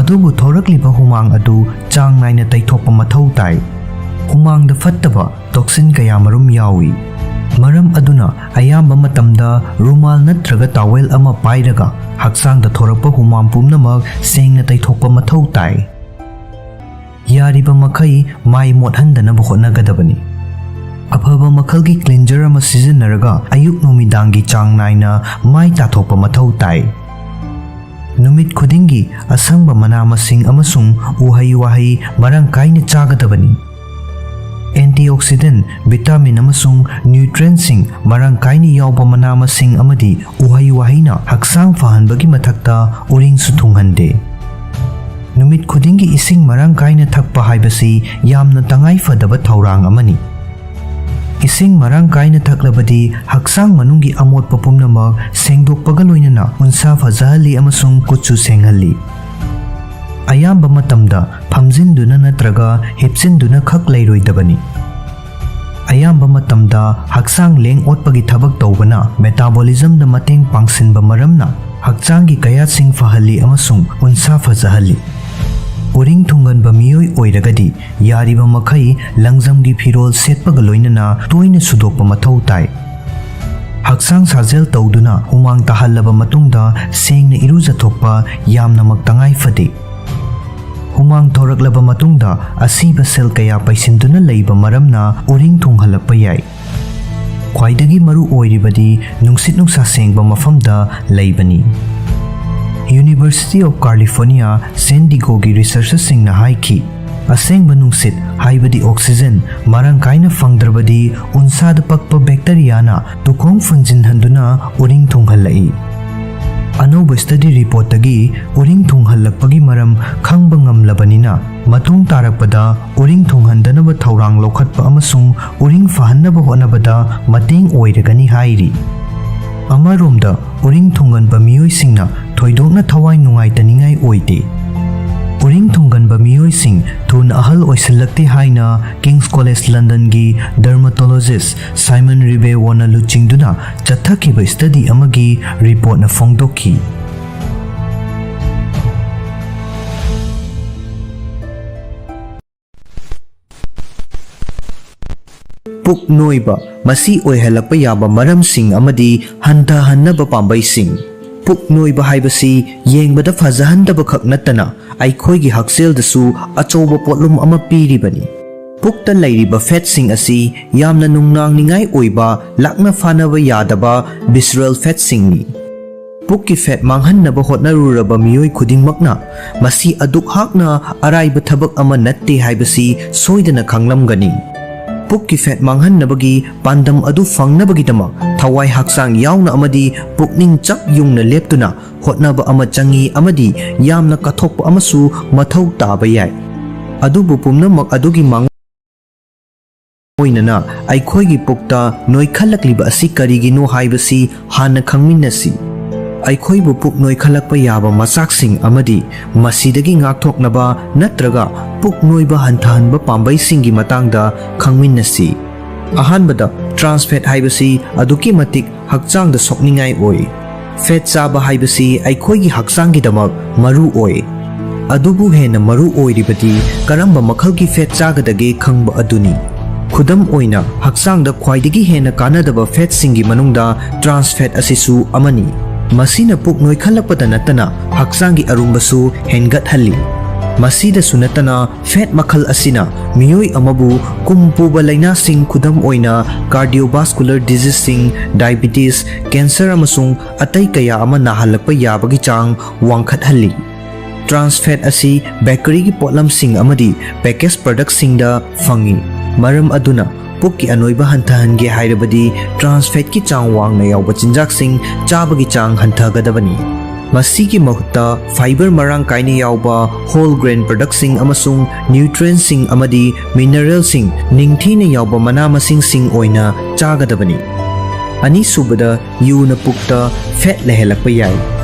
ꯑꯗꯨꯕꯨ ꯊꯣꯔꯛꯂꯤꯕ ꯍꯨꯃꯥꯡ ꯑꯗꯨ ꯆꯥꯡ ꯅꯥꯏꯅ ꯇꯩꯊꯣꯛꯄ ꯃꯊꯧ ꯇꯥꯏ꯫ ꯍꯨꯃꯥꯡꯗ ꯐꯠꯇꯕ ꯇꯣꯛꯁꯤꯟ ꯀꯌꯥꯃꯔꯨꯝ ꯌꯥꯎꯏ꯫ ꯃꯔꯝ ꯑꯗꯨꯅ ꯑꯌꯥꯝꯕ ꯃꯇꯝꯗ ꯔꯨꯃꯥꯜ ꯅꯠꯇ꯭ꯔꯒ ꯇꯥꯋꯦꯜ ꯑꯃ ꯄꯥꯏꯔꯒ ꯍꯛꯆꯥꯡꯗ ꯊꯣꯔꯛꯄ ꯍꯨꯃꯥꯡ ꯄꯨꯝꯅꯃꯛ ꯁꯦꯡꯅ ꯇꯩꯊꯣꯛꯄ ꯃꯊꯧ ꯇꯥꯏ꯫ ꯌꯥꯔꯤꯕ ꯃꯈꯩ ꯃꯥꯏ ꯃꯣꯠꯍꯟꯗꯅꯕ ꯍꯣꯠꯅꯒꯗꯕꯅꯤ꯫ ꯑꯐꯕ ꯃꯈꯜꯒꯤ ꯀ꯭ꯂꯤꯟꯖꯔ ꯑꯃ ꯁꯤꯖꯤꯟꯅꯔꯒ ꯑꯌꯨꯛ ꯅꯨꯃꯤꯗꯥꯡꯒꯤ ꯆꯥꯡ ꯅꯥꯏꯅ ꯃꯥꯏ ꯇꯥꯊꯣꯛꯄ ꯃꯊꯧ ꯇꯥꯏ꯫ ꯅꯨꯃꯤꯠ ꯈꯨꯗꯤꯡꯒꯤ ꯑꯁꯪꯕ ꯃꯅꯥ ꯃꯁꯤꯡ ꯑꯃꯁꯨꯡ ꯎꯍꯩ ꯋꯥꯍꯩ ꯃꯔꯥꯡ ꯀꯥꯏꯅ ꯆꯥꯒꯗꯕꯅꯤ꯫ ꯑꯦꯟꯇꯤꯑꯣꯛꯁꯤꯗꯦꯟ, ꯚꯤꯇꯥꯃꯤꯟ ꯑꯃꯁꯨꯡ ꯅ꯭ꯌꯨꯇ꯭ꯔꯤꯑꯦꯟꯠꯁꯤꯡ ꯃꯔꯥꯡ ꯀꯥꯏꯅ ꯌꯥꯎꯕ ꯃꯅꯥ ꯃꯁꯤꯡ ꯑꯃꯗꯤ ꯎꯍꯩ ꯋꯥꯍꯩꯅ ꯍꯛꯆꯥꯡ ꯐꯍꯟꯕꯒꯤ ꯃꯊꯛꯇ ꯎꯔꯤꯡꯁꯨ ꯊꯨꯡꯍꯟꯗꯦ꯫ ꯅꯨꯃꯤꯠ ꯈꯨꯗꯤꯡꯒꯤ ꯏꯁꯤꯡ ꯃꯔꯥꯡ ꯀꯥꯏꯅ ꯊꯛꯄ ꯍꯥꯏꯕꯁꯤ ꯌꯥꯝꯅ ꯇꯉꯥꯏ ꯐꯗꯕ ꯊꯧꯔꯥꯡ ꯑꯃꯅꯤ꯫ ꯏꯁꯤꯡ ꯃꯔꯥꯡ ꯀꯥꯏꯅ ꯊꯛꯂꯕꯗꯤ ꯍꯛꯆꯥꯡ ꯃꯅꯨꯡꯒꯤ ꯑꯃꯣꯠꯄ ꯄꯨꯝꯅꯃꯛ ꯁꯦꯡꯗꯣꯛꯄꯒ ꯂꯣꯏꯅꯅ ꯎꯟꯁꯥ ꯐꯖꯍꯜꯂꯤ ꯑꯃꯁꯨꯡ ꯀꯨꯠꯁꯨ ꯁꯦꯡꯍꯜꯂꯤ꯫ ꯑꯌꯥꯝꯕ ꯃꯇꯝꯗ ꯐꯝꯖꯤꯟꯗꯨꯅ ꯅꯠꯇ꯭ꯔꯒ ꯍꯤꯞꯆꯤꯟꯗꯨꯅ ꯈꯛ ꯂꯩꯔꯣꯏꯗꯕꯅꯤ꯫ ꯑꯌꯥꯝꯕ ꯃꯇꯝꯗ ꯍꯛꯆꯥꯡ ꯂꯦꯡ ꯑꯣꯠꯄꯒꯤ ꯊꯕꯛ ꯇꯧꯕꯅ ꯃꯦꯇꯥꯕꯣꯂꯤꯖꯝꯗ ꯃꯇꯦꯡ ꯄꯥꯡꯁꯤꯟꯕ ꯃꯔꯝꯅ ꯍꯛꯆꯥꯡꯒꯤ ꯀꯌꯥꯠꯁꯤꯡ ꯐꯍꯜꯂꯤ ꯑꯃꯁꯨꯡ ꯎꯟꯁꯥ ꯐꯖꯍꯜꯂꯤ꯫ ꯎꯔꯤꯡ ꯊꯨꯡꯒꯟꯕ ꯃꯤꯑꯣꯏ ꯑꯣꯏꯔꯒꯗꯤ ꯌꯥꯔꯤꯕ ꯃꯈꯩ ꯂꯪꯖꯝꯒꯤ ꯐꯤꯔꯣꯜ ꯁꯦꯠꯄꯒ ꯂꯣꯏꯅꯅ ꯇꯣꯏꯅ ꯁꯨꯗꯣꯛꯄ ꯃꯊꯧ ꯇꯥꯏ꯫ ꯍꯛꯆꯥꯡ ꯁꯥꯖꯦꯜ ꯇꯧꯗꯨꯅ ꯍꯨꯃꯥꯡ ꯇꯥꯍꯜꯂꯕ ꯃꯇꯨꯡꯗ ꯁꯦꯡꯅ ꯏꯔꯨꯖꯊꯣꯛꯄ ꯌꯥꯝꯅꯃꯛ ꯇꯉꯥꯏ ꯐꯗꯦ꯫ ꯍꯨꯃꯥꯡ ꯊꯣꯔꯛꯂꯕ ꯃꯇꯨꯡꯗ ꯑꯁꯤꯕ ꯁꯦꯜ ꯀꯌꯥ ꯄꯩꯁꯤꯟꯗꯨꯅ ꯂꯩꯕ ꯃꯔꯝꯅ ꯎꯔꯤꯡ ꯊꯨꯡꯍꯜꯂꯛꯄ ꯌꯥꯏ꯫ ꯈ꯭ꯋꯥꯏꯗꯒꯤ ꯃꯔꯨ ꯑꯣꯏꯔꯤꯕꯗꯤ ꯅꯨꯡꯁꯤꯠ ꯅꯨꯡꯁꯥ ꯁꯦꯡꯕ ꯃꯐꯝꯗ ꯂꯩꯕꯅꯤ꯫ University of California San Diegoꯒꯤ ꯔꯤꯁꯔꯆꯔꯁꯤꯡꯅ ꯍꯥꯏꯈꯤ, ꯑꯁꯦꯡꯕ ꯅꯨꯡꯁꯤꯠ, ꯍꯥꯏꯕꯗꯤ oxygen, ꯃꯔꯥꯡ ꯀꯥꯏꯅ ꯐꯪꯗ꯭ꯔꯕꯗꯤ ꯎꯟꯁꯥꯗ ꯄꯛꯄ bacteriaꯅ ꯇꯨꯈꯣꯡ ꯐꯨꯟꯖꯤꯟꯍꯟꯗꯨꯅ ꯎꯔꯤꯡ ꯊꯨꯡꯍꯜꯂꯛꯏ꯫ ꯑꯅꯧꯕ study reportꯇꯒꯤ ꯎꯔꯤꯡ ꯊꯨꯡꯍꯜꯂꯛꯄꯒꯤ ꯃꯔꯝ ꯈꯪꯕ ꯉꯝꯂꯕꯅꯤꯅ, ꯃꯇꯨꯡ ꯇꯥꯔꯛꯄꯗ ꯎꯔꯤꯡ ꯊꯨꯡꯍꯟꯗꯅꯕ ꯊꯧꯔꯥꯡ ꯂꯧꯈꯠꯄ ꯑꯃꯁꯨꯡ ꯎꯔꯤꯡ ꯐꯍꯟꯅꯕ ꯍꯣꯠꯅꯕꯗ ꯃꯇꯦꯡ ꯑꯣꯏꯔꯒꯅꯤ ꯍꯥꯏꯔꯤ꯫ ꯑꯃꯔꯣꯝꯗ, ꯎꯔꯤꯡ ꯊꯨꯡꯒꯟꯕ ꯃꯤꯑꯣꯏꯁꯤꯡꯅ ꯊꯣꯏꯗꯣꯛꯅ ꯊꯋꯥꯏ ꯅꯨꯡꯉꯥꯏꯇꯅꯤꯡꯉꯥꯏ ꯑꯣꯏꯗꯦ꯫ ꯎꯔꯤꯡ ꯊꯨꯡꯒꯟꯕ ꯃꯤꯑꯣꯏꯁꯤꯡ ꯊꯨꯅ ꯑꯍꯜ ꯑꯣꯏꯁꯤꯜꯂꯛꯇꯦ ꯍꯥꯏꯅ King's College Londonꯒꯤ dermatologist Simon Ribeauvilleꯅ ꯂꯨꯆꯤꯡꯗꯨꯅ ꯆꯠꯊꯈꯤꯕ study ꯑꯃꯒꯤ reportꯅ ꯐꯣꯡꯗꯣꯛꯈꯤ꯫ ꯄꯨꯛ ꯅꯣꯏꯕ, ꯃꯁꯤ ꯑꯣꯏꯍꯜꯂꯛꯄ ꯌꯥꯕ ꯃꯔꯝꯁꯤꯡ ꯑꯃꯗꯤ ꯍꯟꯊꯍꯟꯅꯕ ꯄꯥꯝꯕꯩꯁꯤꯡ꯫ ꯄꯨꯛ ꯅꯣꯏꯕ ꯍꯥꯏꯕꯁꯤ ꯌꯦꯡꯕꯗ ꯐꯖꯍꯟꯗꯕ ꯈꯛ ꯅꯠꯇꯅ ꯑꯩꯈꯣꯏꯒꯤ ꯍꯛꯁꯦꯜꯗꯁꯨ ꯑꯆꯧꯕ ꯄꯣꯠꯂꯨꯝ ꯑꯃ ꯄꯤꯔꯤꯕꯅꯤ꯫ ꯄꯨꯛꯇ ꯂꯩꯔꯤꯕ fatꯁꯤꯡ ꯑꯁꯤ ꯌꯥꯝꯅ ꯅꯨꯡꯅꯥꯡꯅꯤꯡꯉꯥꯏ ꯑꯣꯏꯕ, ꯂꯥꯛꯅ ꯐꯥꯅꯕ ꯌꯥꯗꯕ visceral fatꯁꯤꯡꯅꯤ꯫ ꯄꯨꯛꯀꯤ fat ꯃꯥꯡꯍꯟꯅꯕ ꯍꯣꯠꯅꯔꯨꯔꯕ ꯃꯤꯑꯣꯏ ꯈꯨꯗꯤꯡꯃꯛꯅ ꯃꯁꯤ ꯑꯗꯨꯛ ꯍꯥꯛꯅ ꯑꯔꯥꯏꯕ ꯊꯕꯛ ꯑꯃ ꯅꯠꯇꯦ ꯍꯥꯏꯕꯁꯤ ꯁꯣꯏꯗꯅ ꯈꯪꯂꯝꯒꯅꯤ꯫ ꯄꯨꯛꯀꯤ fat ꯃꯥꯡꯍꯟꯅꯕꯒꯤ ꯄꯥꯟꯗꯝ ꯑꯗꯨ ꯐꯪꯅꯕꯒꯤꯗꯃꯛ ꯊꯋꯥꯏ ꯍꯛꯆꯥꯡ ꯌꯥꯎꯅ ꯑꯃꯗꯤ ꯄꯨꯛꯅꯤꯡ ꯆꯞ ꯌꯨꯡꯅ ꯂꯦꯞꯇꯨꯅ ꯍꯣꯠꯅꯕ ꯑꯃ ꯆꯪꯏ ꯑꯃꯗꯤ ꯌꯥꯝꯅ ꯀꯠꯊꯣꯛꯄ ꯑꯃꯁꯨ ꯃꯊꯧ ꯇꯥꯕ ꯌꯥꯏ꯫ ꯑꯗꯨꯕꯨ ꯄꯨꯝꯅꯃꯛ ꯑꯗꯨꯒꯤ ꯃꯥꯡ ꯑꯣꯏꯅꯅ ꯑꯩꯈꯣꯏꯒꯤ ꯄꯨꯛꯇ ꯅꯣꯏꯈꯠꯂꯛꯂꯤꯕ ꯑꯁꯤ ꯀꯔꯤꯒꯤꯅꯣ ꯍꯥꯏꯕꯁꯤ ꯍꯥꯟꯅ ꯈꯪꯃꯤꯟꯅꯁꯤ꯫ ꯑꯩꯈꯣꯏꯕꯨ ꯄꯨꯛ ꯅꯣꯏꯈꯠꯂꯛꯄ ꯌꯥꯕ ꯃꯆꯥꯛꯁꯤꯡ ꯑꯃꯗꯤ ꯃꯁꯤꯗꯒꯤ ꯉꯥꯛꯊꯣꯛꯅꯕ ꯅꯠꯇ꯭ꯔꯒ ꯄꯨꯛ ꯅꯣꯏꯕ ꯍꯟꯊꯍꯟꯕ ꯄꯥꯝꯕꯩꯁꯤꯡꯒꯤ ꯃꯇꯥꯡꯗ ꯈꯪꯃꯤꯟꯅꯁꯤ꯫ ꯑꯍꯥꯟꯕꯗ, trans fat ꯍꯥꯏꯕꯁꯤ ꯑꯗꯨꯛꯀꯤ ꯃꯇꯤꯛ ꯍꯛꯆꯥꯡꯗ ꯁꯣꯛꯅꯤꯡꯉꯥꯏ ꯑꯣꯏ꯫ Fat ꯆꯥꯕ ꯍꯥꯏꯕꯁꯤ ꯑꯩꯈꯣꯏꯒꯤ ꯍꯛꯆꯥꯡꯒꯤꯗꯃꯛ ꯃꯔꯨ ꯑꯣꯏ꯫ ꯑꯗꯨꯕꯨ ꯍꯦꯟꯅ ꯃꯔꯨ ꯑꯣꯏꯔꯤꯕꯗꯤ ꯀꯔꯝꯕ ꯃꯈꯜꯒꯤ ꯐꯦꯠ ꯆꯥꯒꯗꯒꯦ ꯈꯪꯕ ꯑꯗꯨꯅꯤ꯫ ꯈꯨꯗꯝ ꯑꯣꯏꯅ, ꯍꯛꯆꯥꯡꯗ ꯈ꯭ꯋꯥꯏꯗꯒꯤ ꯍꯦꯟꯅ ꯀꯥꯟꯅꯗꯕ ꯐꯦꯠꯁꯤꯡꯒꯤ ꯃꯅꯨꯡꯗ ꯇ꯭ꯔꯥꯟꯁ ꯐꯦꯠ ꯑꯁꯤꯁꯨ ꯑꯃꯅꯤ꯫ ꯃꯁꯤꯅ ꯄꯨꯛ ꯅꯣꯏꯈꯠꯂꯛꯄꯗ ꯅꯠꯇꯅ ꯍꯛꯆꯥꯡꯒꯤ ꯑꯔꯨꯝꯕꯁꯨ ꯍꯦꯟꯒꯠꯍꯜꯂꯤ꯫ ꯃꯁꯤꯗꯁꯨ ꯅꯠꯇꯅ, ꯐꯦꯠ ꯃꯈꯜ ꯑꯁꯤꯅ ꯃꯤꯑꯣꯏ ꯑꯃꯕꯨ ꯀꯨꯝ ꯄꯨꯕ ꯂꯥꯏꯅꯥꯁꯤꯡ, ꯈꯨꯗꯝ ꯑꯣꯏꯅ cardiovascular diseaseꯁꯤꯡ, diabetes, cancer ꯑꯃꯁꯨꯡ ꯑꯇꯩ ꯀꯌꯥ ꯑꯃ ꯅꯥꯍꯜꯂꯛꯄ ꯌꯥꯕꯒꯤ ꯆꯥꯡ ꯋꯥꯡꯈꯠꯍꯜꯂꯤ꯫ ꯇ꯭ꯔꯥꯟꯁ ꯐꯦꯠ ꯑꯁꯤ ꯕꯦꯀꯔꯤꯒꯤ ꯄꯣꯠꯂꯝꯁꯤꯡ ꯑꯃꯗꯤ ꯄꯦꯀꯦꯖ ꯄ꯭ꯔꯗꯛꯁꯤꯡꯗ ꯐꯪꯏ꯫ ꯃꯔꯝ ꯑꯗꯨꯅ, ꯄꯨꯛꯀꯤ ꯑꯅꯣꯏꯕ ꯍꯟꯊꯍꯟꯒꯦ ꯍꯥꯏꯔꯕꯗꯤ ꯇ꯭ꯔꯥꯟꯁ ꯐꯦꯠꯀꯤ ꯆꯥꯡ ꯋꯥꯡꯅ ꯌꯥꯎꯕ ꯆꯤꯟꯖꯥꯛꯁꯤꯡ ꯆꯥꯕꯒꯤ ꯆꯥꯡ ꯍꯟꯊꯒꯗꯕꯅꯤ꯫ ꯃꯁꯤꯒꯤ ꯃꯍꯨꯠꯇ, ꯐꯥꯏꯕꯔ ꯃꯔꯥꯡ ꯀꯥꯏꯅ ꯌꯥꯎꯕ ꯍꯣꯜ ꯒ꯭ꯔꯦꯟ ꯄ꯭ꯔꯗꯛꯁꯤꯡ ꯑꯃꯁꯨꯡ ꯅ꯭ꯌꯨꯇ꯭ꯔꯤꯌꯦꯟꯠꯁꯤꯡ ꯑꯃꯗꯤ ꯃꯤꯅꯔꯦꯜꯁꯤꯡ ꯅꯤꯡꯊꯤꯅ ꯌꯥꯎꯕ ꯃꯅꯥ ꯃꯁꯤꯡꯁꯤꯡ ꯑꯣꯏꯅ ꯆꯥꯒꯗꯕꯅꯤ꯫ ꯑꯅꯤꯁꯨꯕꯗ, ꯌꯨꯅ ꯄꯨꯛꯇ ꯐꯦꯠ ꯂꯩꯍꯜꯂꯛꯄ ꯌꯥꯏ꯫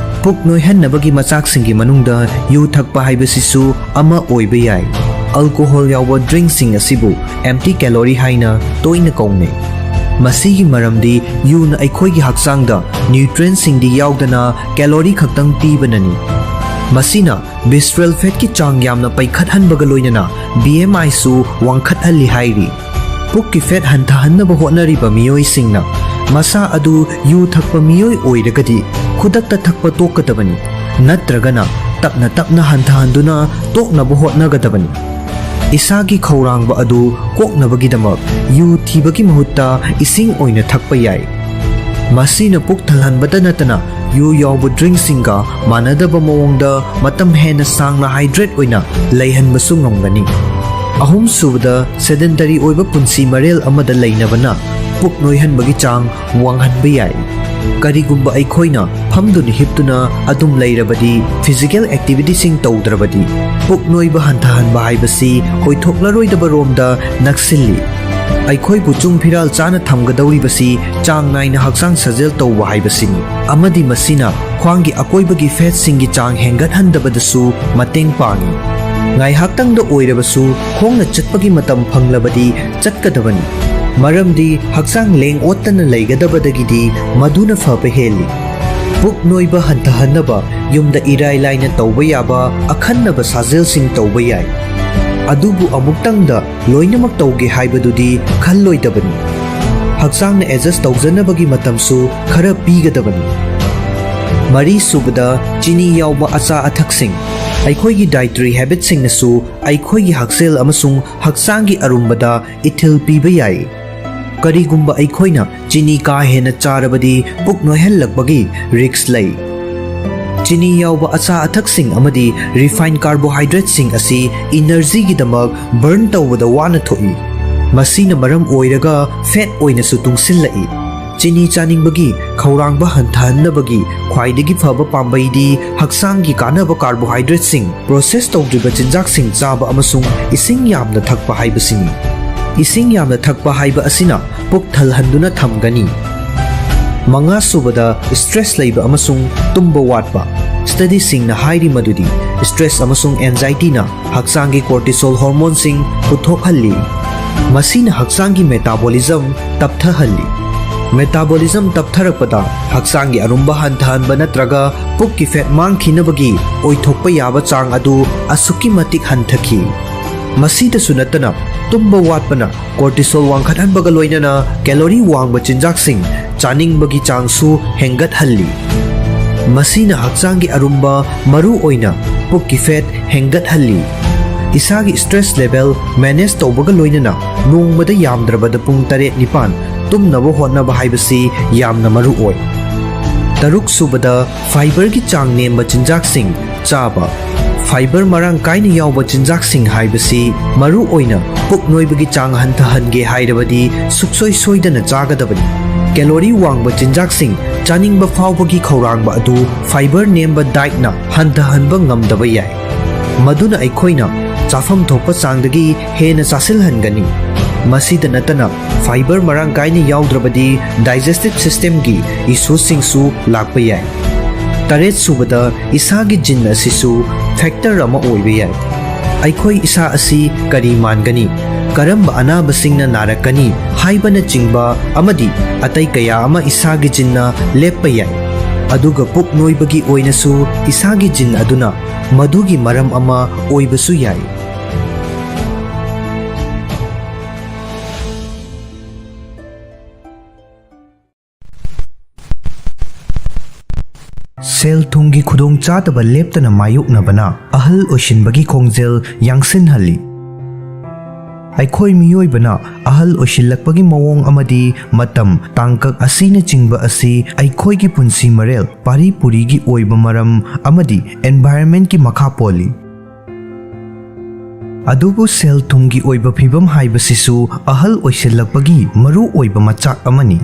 ꯄꯨꯛ ꯅꯣꯏꯍꯟꯅꯕꯒꯤ ꯃꯆꯥꯛꯁꯤꯡꯒꯤ ꯃꯅꯨꯡꯗ ꯌꯨ ꯊꯛꯄ ꯍꯥꯏꯕꯁꯤꯁꯨ ꯑꯃ ꯑꯣꯏꯕ ꯌꯥꯏ꯫ ꯑꯜꯀꯣꯍꯣꯜ ꯌꯥꯎꯕ ꯗ꯭ꯔꯤꯡꯁꯤꯡ ꯑꯁꯤꯕꯨ ꯑꯦꯝꯇꯤ ꯀꯦꯂꯣꯔꯤ ꯍꯥꯏꯅ ꯇꯣꯏꯅ ꯀꯧꯅꯩ꯫ ꯃꯁꯤꯒꯤ ꯃꯔꯝꯗꯤ ꯌꯨꯅ ꯑꯩꯈꯣꯏꯒꯤ ꯍꯛꯆꯥꯡꯗ ꯅ꯭ꯌꯨꯇ꯭ꯔꯤꯌꯦꯟꯠꯁꯤꯡꯗꯤ ꯌꯥꯎꯗꯅ ꯀꯦꯂꯣꯔꯤ ꯈꯛꯇꯪ ꯄꯤꯕꯅꯅꯤ꯫ ꯃꯁꯤꯅ ꯚꯤꯁꯔꯦꯜ ꯐꯦꯠꯀꯤ ꯆꯥꯡ ꯌꯥꯝꯅ ꯄꯩꯈꯠꯍꯟꯕꯒ ꯂꯣꯏꯅꯅ ꯕꯤ ꯑꯦꯝ ꯑꯥꯏꯁꯨ ꯋꯥꯡꯈꯠꯍꯜꯂꯤ ꯍꯥꯏꯔꯤ꯫ ꯄꯨꯛꯀꯤ ꯐꯦꯠ ꯍꯟꯊꯍꯟꯅꯕ ꯍꯣꯠꯅꯔꯤꯕ ꯃꯤꯑꯣꯏꯁꯤꯡꯅ ꯃꯁꯥ ꯑꯗꯨ ꯌꯨ ꯊꯛꯄ ꯃꯤꯑꯣꯏ ꯑꯣꯏꯔꯒꯗꯤ ꯈꯨꯗꯛꯇ ꯊꯛꯄ ꯇꯣꯛꯀꯗꯕꯅꯤ, ꯅꯠꯇ꯭ꯔꯒꯅ ꯇꯞꯅ ꯇꯞꯅ ꯍꯟꯊꯍꯟꯗꯨꯅ ꯇꯣꯛꯅꯕ ꯍꯣꯠꯅꯒꯗꯕꯅꯤ꯫ ꯏꯁꯥꯒꯤ ꯈꯧꯔꯥꯡꯕ ꯑꯗꯨ ꯀꯣꯛꯅꯕꯒꯤꯗꯃꯛ ꯌꯨ ꯊꯤꯕꯒꯤ ꯃꯍꯨꯠꯇ ꯏꯁꯤꯡ ꯑꯣꯏꯅ ꯊꯛꯄ ꯌꯥꯏ꯫ ꯃꯁꯤꯅ ꯄꯨꯛ ꯊꯜꯍꯟꯕꯇ ꯅꯠꯇꯅ ꯌꯨ ꯌꯥꯎꯕ ꯗ꯭ꯔꯤꯡꯁꯤꯡꯒ ꯃꯥꯟꯅꯗꯕ ꯃꯑꯣꯡꯗ ꯃꯇꯝ ꯍꯦꯟꯅ ꯁꯥꯡꯅ ꯍꯥꯏꯗ꯭ꯔꯦꯠ ꯑꯣꯏꯅ ꯂꯩꯍꯟꯕꯁꯨ ꯉꯝꯒꯅꯤ꯫ ꯑꯍꯨꯝꯁꯨꯕꯗ, ꯁꯦꯗꯦꯟꯇꯔꯤ ꯑꯣꯏꯕ ꯄꯨꯟꯁꯤ ꯃꯔꯦꯜ ꯑꯃꯗ ꯂꯩꯅꯕꯅ ꯄꯨꯛ ꯅꯣꯏꯍꯟꯕꯒꯤ ꯆꯥꯡ ꯋꯥꯡꯍꯟꯕ ꯌꯥꯏ꯫ ꯀꯔꯤꯒꯨꯝꯕ ꯑꯩꯈꯣꯏꯅ ꯐꯝꯗꯨꯅ ꯍꯤꯞꯇꯨꯅ ꯑꯗꯨꯝ ꯂꯩꯔꯕꯗꯤ, ꯐꯤꯖꯤꯀꯦꯜ ꯑꯦꯛꯇꯤꯚꯤꯇꯤꯁꯤꯡ ꯇꯧꯗ꯭ꯔꯕꯗꯤ, ꯄꯨꯛ ꯅꯣꯏꯕ ꯍꯟꯊꯍꯟꯕ ꯍꯥꯏꯕꯁꯤ ꯑꯣꯏꯊꯣꯛꯂꯔꯣꯏꯗꯕ ꯔꯣꯝꯗ ꯅꯛꯁꯤꯜꯂꯤ꯫ ꯑꯩꯈꯣꯏꯕꯨ ꯆꯨꯡ ꯐꯤꯔꯥꯜ ꯆꯥꯅ ꯊꯝꯒꯗꯧꯔꯤꯕꯁꯤ ꯆꯥꯡ ꯅꯥꯏꯅ ꯍꯛꯆꯥꯡ ꯁꯥꯖꯦꯜ ꯇꯧꯕ ꯍꯥꯏꯕꯁꯤꯅꯤ, ꯑꯃꯗꯤ ꯃꯁꯤꯅ ꯈ꯭ꯋꯥꯡꯒꯤ ꯑꯀꯣꯏꯕꯒꯤ ꯐꯦꯠꯁꯤꯡꯒꯤ ꯆꯥꯡ ꯍꯦꯟꯒꯠꯍꯟꯗꯕꯗꯁꯨ ꯃꯇꯦꯡ ꯄꯥꯡꯏ꯫ ꯉꯥꯏꯍꯥꯛꯇꯪꯗ ꯑꯣꯏꯔꯕꯁꯨ ꯈꯣꯡꯅ ꯆꯠꯄꯒꯤ ꯃꯇꯝ ꯐꯪꯂꯕꯗꯤ ꯆꯠꯀꯗꯕꯅꯤ, ꯃꯔꯝꯗꯤ ꯍꯛꯆꯥꯡ ꯂꯦꯡ ꯑꯣꯠꯇꯅ ꯂꯩꯒꯗꯕꯗꯒꯤꯗꯤ ꯃꯗꯨꯅ ꯐꯕ ꯍꯦꯜꯂꯤ꯫ ꯄꯨꯛ ꯅꯣꯏꯕ ꯍꯟꯊꯍꯟꯅꯕ ꯌꯨꯝꯗ ꯏꯔꯥꯏ ꯂꯥꯏꯅ ꯇꯧꯕ ꯌꯥꯕ ꯑꯈꯟꯅꯕ ꯁꯥꯖꯦꯜꯁꯤꯡ ꯇꯧꯕ ꯌꯥꯏ꯫ ꯑꯗꯨꯕꯨ ꯑꯃꯨꯛꯇꯪꯗ ꯂꯣꯏꯅꯃꯛ ꯇꯧꯒꯦ ꯍꯥꯏꯕꯗꯨꯗꯤ ꯈꯜꯂꯣꯏꯗꯕꯅꯤ꯫ ꯍꯛꯆꯥꯡꯅ ꯑꯦꯗꯖꯁ ꯇꯧꯖꯅꯕꯒꯤ ꯃꯇꯝꯁꯨ ꯈꯔ ꯄꯤꯒꯗꯕꯅꯤ꯫ ꯃꯔꯤ ꯁꯨꯕꯗ, ꯆꯤꯅꯤ ꯌꯥꯎꯕ ꯑꯆꯥ ꯑꯊꯛꯁꯤꯡ꯫ ꯑꯩꯈꯣꯏꯒꯤ ꯗꯥꯏꯇꯔꯤ ꯍꯦꯕꯤꯠꯁꯤꯡꯅꯁꯨ ꯑꯩꯈꯣꯏꯒꯤ ꯍꯛꯁꯦꯜ ꯑꯃꯁꯨꯡ ꯍꯛꯆꯥꯡꯒꯤ ꯑꯔꯨꯝꯕꯗ ꯏꯊꯤꯜ ꯄꯤꯕ ꯌꯥꯏ꯫ ꯀꯔꯤꯒꯨꯝꯕ ꯑꯩꯈꯣꯏꯅ ꯆꯤꯅꯤ ꯀꯥ ꯍꯦꯟꯅ ꯆꯥꯔꯕꯗꯤ ꯄꯨꯛ ꯅꯣꯏꯍꯜꯂꯛꯄꯒꯤ ꯔꯤꯁ꯭ꯛ ꯂꯩ꯫ ꯆꯤꯅꯤ ꯌꯥꯎꯕ ꯑꯆꯥ ꯑꯊꯛꯁꯤꯡ ꯑꯃꯗꯤ ꯔꯤꯐꯥꯏꯟ ꯀꯥꯔꯕꯣꯍꯥꯏꯗ꯭ꯔꯦꯠꯁꯤꯡ ꯑꯁꯤ ꯏꯅꯔꯖꯤꯒꯤꯗꯃꯛ ꯕꯔꯟ ꯇꯧꯕꯗ ꯋꯥꯅ ꯊꯣꯛꯏ꯫ ꯃꯁꯤꯅ ꯃꯔꯝ ꯑꯣꯏꯔꯒ ꯐꯦꯠ ꯑꯣꯏꯅꯁꯨ ꯇꯨꯡꯁꯤꯜꯂꯛꯏ꯫ ꯆꯤꯅꯤ ꯆꯥꯅꯤꯡꯕꯒꯤ ꯈꯧꯔꯥꯡꯕ ꯍꯟꯊꯍꯟꯅꯕꯒꯤ ꯈ꯭ꯋꯥꯏꯗꯒꯤ ꯐꯕ ꯄꯥꯝꯕꯩꯗꯤ ꯍꯛꯆꯥꯡꯒꯤ ꯀꯥꯟꯅꯕ ꯀꯥꯔꯕꯣꯍꯥꯏꯗ꯭ꯔꯦꯠꯁꯤꯡ, ꯄ꯭ꯔꯣꯁꯦꯁ ꯇꯧꯗ꯭ꯔꯤꯕ ꯆꯤꯟꯖꯥꯛꯁꯤꯡ ꯆꯥꯕ ꯑꯃꯁꯨꯡ ꯏꯁꯤꯡ ꯌꯥꯝꯅ ꯊꯛꯄ ꯍꯥꯏꯕꯁꯤꯅꯤ꯫ ꯏꯁꯤꯡ ꯌꯥꯝꯅ ꯊꯛꯄ ꯍꯥꯏꯕ ꯑꯁꯤꯅ ꯄꯨꯛ ꯊꯜꯍꯟꯗꯨꯅ ꯊꯝꯒꯅꯤ꯫ ꯃꯉꯥ ꯁꯨꯕꯗ, ꯁ꯭ꯇ꯭ꯔꯦꯁ ꯂꯩꯕ ꯑꯃꯁꯨꯡ ꯇꯨꯝꯕ ꯋꯥꯠꯄ꯫ ꯁ꯭ꯇꯗꯤꯁꯤꯡꯅ ꯍꯥꯏꯔꯤ ꯃꯗꯨꯗꯤ ꯁ꯭ꯇ꯭ꯔꯦꯁ ꯑꯃꯁꯨꯡ ꯑꯦꯟꯖꯥꯏꯇꯤꯅ ꯍꯛꯆꯥꯡꯒꯤ ꯀꯣꯔꯇꯤꯁꯣꯜ ꯍꯣꯔꯃꯣꯟꯁꯤꯡ ꯄꯨꯊꯣꯛꯍꯜꯂꯤ꯫ ꯃꯁꯤꯅ ꯍꯛꯆꯥꯡꯒꯤ ꯃꯦꯇꯥꯕꯣꯂꯤꯖꯝ ꯇꯞꯊꯍꯜꯂꯤ꯫ ꯃꯦꯇꯥꯕꯣꯂꯤꯖꯝ ꯇꯞꯊꯔꯛꯄꯗ ꯍꯛꯆꯥꯡꯒꯤ ꯑꯔꯨꯝꯕ ꯍꯟꯊꯍꯟꯕ ꯅꯠꯇ꯭ꯔꯒ ꯄꯨꯛꯀꯤ ꯐꯦꯠ ꯃꯥꯡꯈꯤꯅꯕꯒꯤ ꯑꯣꯏꯊꯣꯛꯄ ꯌꯥꯕ ꯆꯥꯡ ꯑꯗꯨ ꯑꯁꯨꯛꯀꯤ ꯃꯇꯤꯛ ꯍꯟꯊꯈꯤ꯫ ꯃꯁꯤꯗꯁꯨ ꯅꯠꯇꯅ, ꯇꯨꯝꯕ ꯋꯥꯠꯄꯅ ꯀꯣꯔꯇꯤꯁꯣꯜ ꯋꯥꯡꯈꯠꯍꯟꯕꯒ ꯂꯣꯏꯅꯅ ꯀꯦꯂꯣꯔꯤ ꯋꯥꯡꯕ ꯆꯤꯟꯖꯥꯛꯁꯤꯡ ꯆꯥꯅꯤꯡꯕꯒꯤ ꯆꯥꯡꯁꯨ ꯍꯦꯟꯒꯠꯍꯜꯂꯤ꯫ ꯃꯁꯤꯅ ꯍꯛꯆꯥꯡꯒꯤ ꯑꯔꯨꯝꯕ, ꯃꯔꯨ ꯑꯣꯏꯅ ꯄꯨꯛꯀꯤ ꯐꯦꯠ ꯍꯦꯟꯒꯠꯍꯜꯂꯤ꯫ ꯏꯁꯥꯒꯤ ꯁ꯭ꯇ꯭ꯔꯦꯁ ꯂꯦꯚꯦꯜ ꯃꯦꯅꯦꯖ ꯇꯧꯕꯒ ꯂꯣꯏꯅꯅ ꯅꯣꯡꯃꯗ ꯌꯥꯝꯗ꯭ꯔꯕꯗ ꯄꯨꯡ ꯇꯔꯦꯠ ꯅꯤꯄꯥꯟ ꯇꯨꯝꯅꯕ ꯍꯣꯠꯅꯕ ꯍꯥꯏꯕꯁꯤ ꯌꯥꯝꯅ ꯃꯔꯨ ꯑꯣꯏ꯫ ꯇꯔꯨꯛ ꯁꯨꯕꯗ, ꯐꯥꯏꯕꯔꯒꯤ ꯆꯥꯡ ꯅꯦꯝꯕ ꯆꯤꯟꯖꯥꯛꯁꯤꯡ ꯆꯥꯕ꯫ ꯐꯥꯏꯕꯔ ꯃꯔꯥꯡ ꯀꯥꯏꯅ ꯌꯥꯎꯕ ꯆꯤꯟꯖꯥꯛꯁꯤꯡ ꯍꯥꯏꯕꯁꯤ ꯃꯔꯨ ꯑꯣꯏꯅ ꯄꯨꯛ ꯅꯣꯏꯕꯒꯤ ꯆꯥꯡ ꯍꯟꯊꯍꯟꯒꯦ ꯍꯥꯏꯔꯕꯗꯤ ꯁꯨꯛꯁꯣꯏ ꯁꯣꯏꯗꯅ ꯆꯥꯒꯗꯕꯅꯤ꯫ ꯀꯦꯂꯣꯔꯤ ꯋꯥꯡꯕ ꯆꯤꯟꯖꯥꯛꯁꯤꯡ ꯆꯥꯅꯤꯡꯕ ꯐꯥꯎꯕꯒꯤ ꯈꯧꯔꯥꯡꯕ ꯑꯗꯨ ꯐꯥꯏꯕꯔ ꯅꯦꯝꯕ ꯗꯥꯏꯠꯅ ꯍꯟꯊꯍꯟꯕ ꯉꯝꯗꯕ ꯌꯥꯏ꯫ ꯃꯗꯨꯅ ꯑꯩꯈꯣꯏꯅ ꯆꯥꯐꯝ ꯊꯣꯛꯄ ꯆꯥꯡꯗꯒꯤ ꯍꯦꯟꯅ ꯆꯥꯁꯤꯜꯍꯟꯒꯅꯤ꯫ ꯃꯁꯤꯗ ꯅꯠꯇꯅ, ꯐꯥꯏꯕꯔ ꯃꯔꯥꯡ ꯀꯥꯏꯅ ꯌꯥꯎꯗ꯭ꯔꯕꯗꯤ ꯗꯥꯏꯖꯦꯁꯇꯤꯚ ꯁꯤꯁꯇꯦꯝꯒꯤ ꯏꯁꯨꯁꯤꯡꯁꯨ ꯂꯥꯛꯄ ꯌꯥꯏ꯫ ꯇꯔꯦꯠ ꯁꯨꯕꯗ, ꯏꯁꯥꯒꯤ ꯖꯤꯟ ꯑꯁꯤꯁꯨ ꯐꯦꯛꯇꯔ ꯑꯃ ꯑꯣꯏꯕ ꯌꯥꯏ꯫ ꯑꯩꯈꯣꯏ ꯏꯁꯥ ꯑꯁꯤ ꯀꯔꯤ ꯃꯥꯟꯒꯅꯤ, ꯀꯔꯝꯕ ꯑꯅꯥꯕꯁꯤꯡꯅ ꯅꯥꯔꯛꯀꯅꯤ ꯍꯥꯏꯕꯅꯆꯤꯡꯕ ꯑꯃꯗꯤ ꯑꯇꯩ ꯀꯌꯥ ꯑꯃ ꯏꯁꯥꯒꯤ ꯖꯤꯟꯅ ꯂꯦꯞꯄ ꯌꯥꯏ꯫ ꯑꯗꯨꯒ ꯄꯨꯛ ꯅꯣꯏꯕꯒꯤ ꯑꯣꯏꯅꯁꯨ ꯏꯁꯥꯒꯤ ꯖꯤꯟ ꯑꯗꯨꯅ ꯃꯗꯨꯒꯤ ꯃꯔꯝ ꯑꯃ ꯑꯣꯏꯕꯁꯨ ꯌꯥꯏ꯫ ꯁꯦꯜ ꯊꯨꯝꯒꯤ ꯈꯨꯗꯣꯡꯆꯥꯗꯕ ꯂꯦꯞꯇꯅ ꯃꯥꯌꯣꯛꯅꯕꯅ ꯑꯍꯜ ꯑꯣꯏꯁꯤꯟꯕꯒꯤ ꯈꯣꯡꯖꯦꯜ ꯌꯥꯡꯁꯤꯟꯍꯜꯂꯤ꯫ ꯑꯩꯈꯣꯏ ꯃꯤꯑꯣꯏꯕꯅ ꯑꯍꯜ ꯑꯣꯏꯁꯤꯜꯂꯛꯄꯒꯤ ꯃꯑꯣꯡ ꯑꯃꯗꯤ ꯃꯇꯝ, ꯇꯥꯡꯀꯛ ꯑꯁꯤꯅꯆꯤꯡꯕ ꯑꯁꯤ ꯑꯩꯈꯣꯏꯒꯤ ꯄꯨꯟꯁꯤ ꯃꯔꯦꯜ, ꯄꯥꯔꯤ ꯄꯨꯔꯤꯒꯤ ꯑꯣꯏꯕ ꯃꯔꯝ ꯑꯃꯗꯤ environment ꯀꯤ ꯃꯈꯥ ꯄꯣꯜꯂꯤ꯫ ꯑꯗꯨꯕꯨ ꯁꯦꯜ ꯊꯨꯝꯒꯤ ꯑꯣꯏꯕ ꯐꯤꯕꯝ ꯍꯥꯏꯕꯁꯤꯁꯨ ꯑꯍꯜ ꯑꯣꯏꯁꯤꯜꯂꯛꯄꯒꯤ ꯃꯔꯨ ꯑꯣꯏꯕ ꯃꯆꯥꯛ ꯑꯃꯅꯤ꯫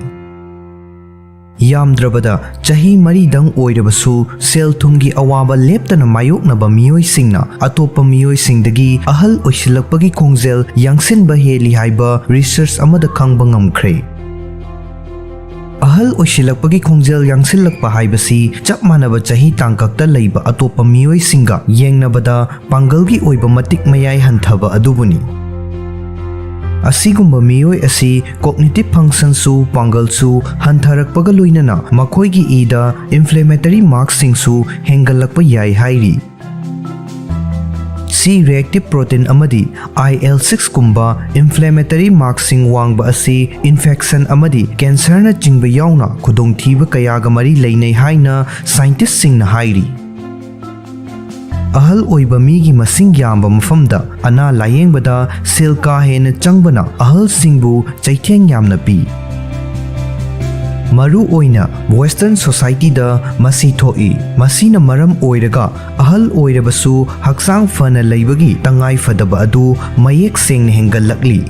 ꯌꯥꯝꯗ꯭ꯔꯕꯗ ꯆꯍꯤ ꯃꯔꯤꯗꯪ ꯑꯣꯏꯔꯕꯁꯨ, ꯁꯦꯜ ꯊꯨꯝꯒꯤ ꯑꯋꯥꯕ ꯂꯦꯞꯇꯅ ꯃꯥꯌꯣꯛꯅꯕ ꯃꯤꯑꯣꯏꯁꯤꯡꯅ ꯑꯇꯣꯞꯄ ꯃꯤꯑꯣꯏꯁꯤꯡꯗꯒꯤ ꯑꯍꯜ ꯑꯣꯏꯁꯤꯜꯂꯛꯄꯒꯤ ꯈꯣꯡꯖꯦꯜ ꯌꯥꯡꯁꯤꯟꯕ ꯍꯦꯜꯂꯤ ꯍꯥꯏꯕ research ꯑꯃꯗ ꯈꯪꯕ ꯉꯝꯈ꯭ꯔꯦ꯫ ꯑꯍꯜ ꯑꯣꯏꯁꯤꯜꯂꯛꯄꯒꯤ ꯈꯣꯡꯖꯦꯜ ꯌꯥꯡꯁꯤꯜꯂꯛꯄ ꯍꯥꯏꯕꯁꯤ ꯆꯞ ꯃꯥꯟꯅꯕ ꯆꯍꯤ ꯇꯥꯡꯀꯛꯇ ꯂꯩꯕ ꯑꯇꯣꯞꯄ ꯃꯤꯑꯣꯏꯁꯤꯡꯒ ꯌꯦꯡꯅꯕꯗ ꯄꯥꯡꯒꯜꯒꯤ ꯑꯣꯏꯕ ꯃꯇꯤꯛ ꯃꯌꯥꯏ ꯍꯟꯊꯕ ꯑꯗꯨꯕꯨꯅꯤ꯫ ꯑꯁꯤꯒꯨꯝꯕ ꯃꯤꯑꯣꯏ ꯑꯁꯤ cognitive function ꯁꯨ, ꯄꯥꯡꯒꯜꯁꯨ ꯍꯟꯊꯔꯛꯄꯒ ꯂꯣꯏꯅꯅ ꯃꯈꯣꯏꯒꯤ ꯏꯗ inflammatory mark ꯁꯤꯡꯁꯨ ꯍꯦꯟꯒꯠꯂꯛꯄ ꯌꯥꯏ ꯍꯥꯏꯔꯤ꯫ C reactive protein ꯑꯃꯗꯤ I L six ꯀꯨꯝꯕ inflammatory mark ꯁꯤꯡ ꯋꯥꯡꯕ ꯑꯁꯤ infection ꯑꯃꯗꯤ cancer ꯅꯆꯤꯡꯕ ꯌꯥꯎꯅ ꯈꯨꯗꯣꯡꯊꯤꯕ ꯀꯌꯥꯒ ꯃꯔꯤ ꯂꯩꯅꯩ ꯍꯥꯏꯅ scientist ꯁꯤꯡꯅ ꯍꯥꯏꯔꯤ꯫ ꯑꯍꯜ ꯑꯣꯏꯕ ꯃꯤꯒꯤ ꯃꯁꯤꯡ ꯌꯥꯝꯕ ꯃꯐꯝꯗ ꯑꯅꯥ ꯂꯥꯌꯦꯡꯕꯗ ꯁꯦꯜ ꯀꯥ ꯍꯦꯟꯅ ꯆꯪꯕꯅ ꯑꯍꯜꯁꯤꯡꯕꯨ ꯆꯩꯊꯦꯡ ꯌꯥꯝꯅ ꯄꯤ꯫ ꯃꯔꯨ ꯑꯣꯏꯅ Western society ꯗ ꯃꯁꯤ ꯊꯣꯛꯏ꯫ ꯃꯁꯤꯅ ꯃꯔꯝ ꯑꯣꯏꯔꯒ ꯑꯍꯜ ꯑꯣꯏꯔꯕꯁꯨ ꯍꯛꯆꯥꯡ ꯐꯅ ꯂꯩꯕꯒꯤ ꯇꯉꯥꯏ ꯐꯗꯕ ꯑꯗꯨ ꯃꯌꯦꯛ ꯁꯦꯡꯅ ꯍꯦꯟꯒꯠꯂꯛꯂꯤ꯫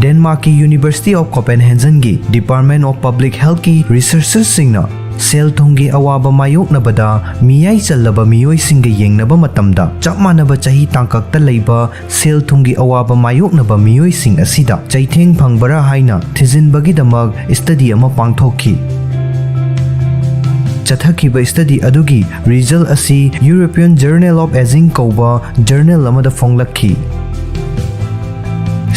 ꯗꯦꯟꯃꯥꯔꯛꯀꯤ University of Copenhagen ꯒꯤ Department of Public Health ꯀꯤ researchers ꯁꯤꯡꯅ ꯁꯦꯜ ꯊꯨꯝꯒꯤ ꯑꯋꯥꯕ ꯃꯥꯌꯣꯛꯅꯕꯗ ꯃꯤꯌꯥꯏ ꯆꯜꯂꯕ ꯃꯤꯑꯣꯏꯁꯤꯡꯒ ꯌꯦꯡꯅꯕ ꯃꯇꯝꯗ, ꯆꯞ ꯃꯥꯟꯅꯕ ꯆꯍꯤ ꯇꯥꯡꯀꯛꯇ ꯂꯩꯕ ꯁꯦꯜ ꯊꯨꯝꯒꯤ ꯑꯋꯥꯕ ꯃꯥꯌꯣꯛꯅꯕ ꯃꯤꯑꯣꯏꯁꯤꯡ ꯑꯁꯤꯗ ꯆꯩꯊꯦꯡ ꯐꯪꯕꯔꯥ ꯍꯥꯏꯅ ꯊꯤꯖꯤꯟꯕꯒꯤꯗꯃꯛ study ꯑꯃ ꯄꯥꯡꯊꯣꯛꯈꯤ꯫ ꯆꯠꯊꯈꯤꯕ study ꯑꯗꯨꯒꯤ result ꯑꯁꯤ European Journal of Aging ꯀꯧꯕ journal ꯑꯃꯗ ꯐꯣꯡꯂꯛꯈꯤ꯫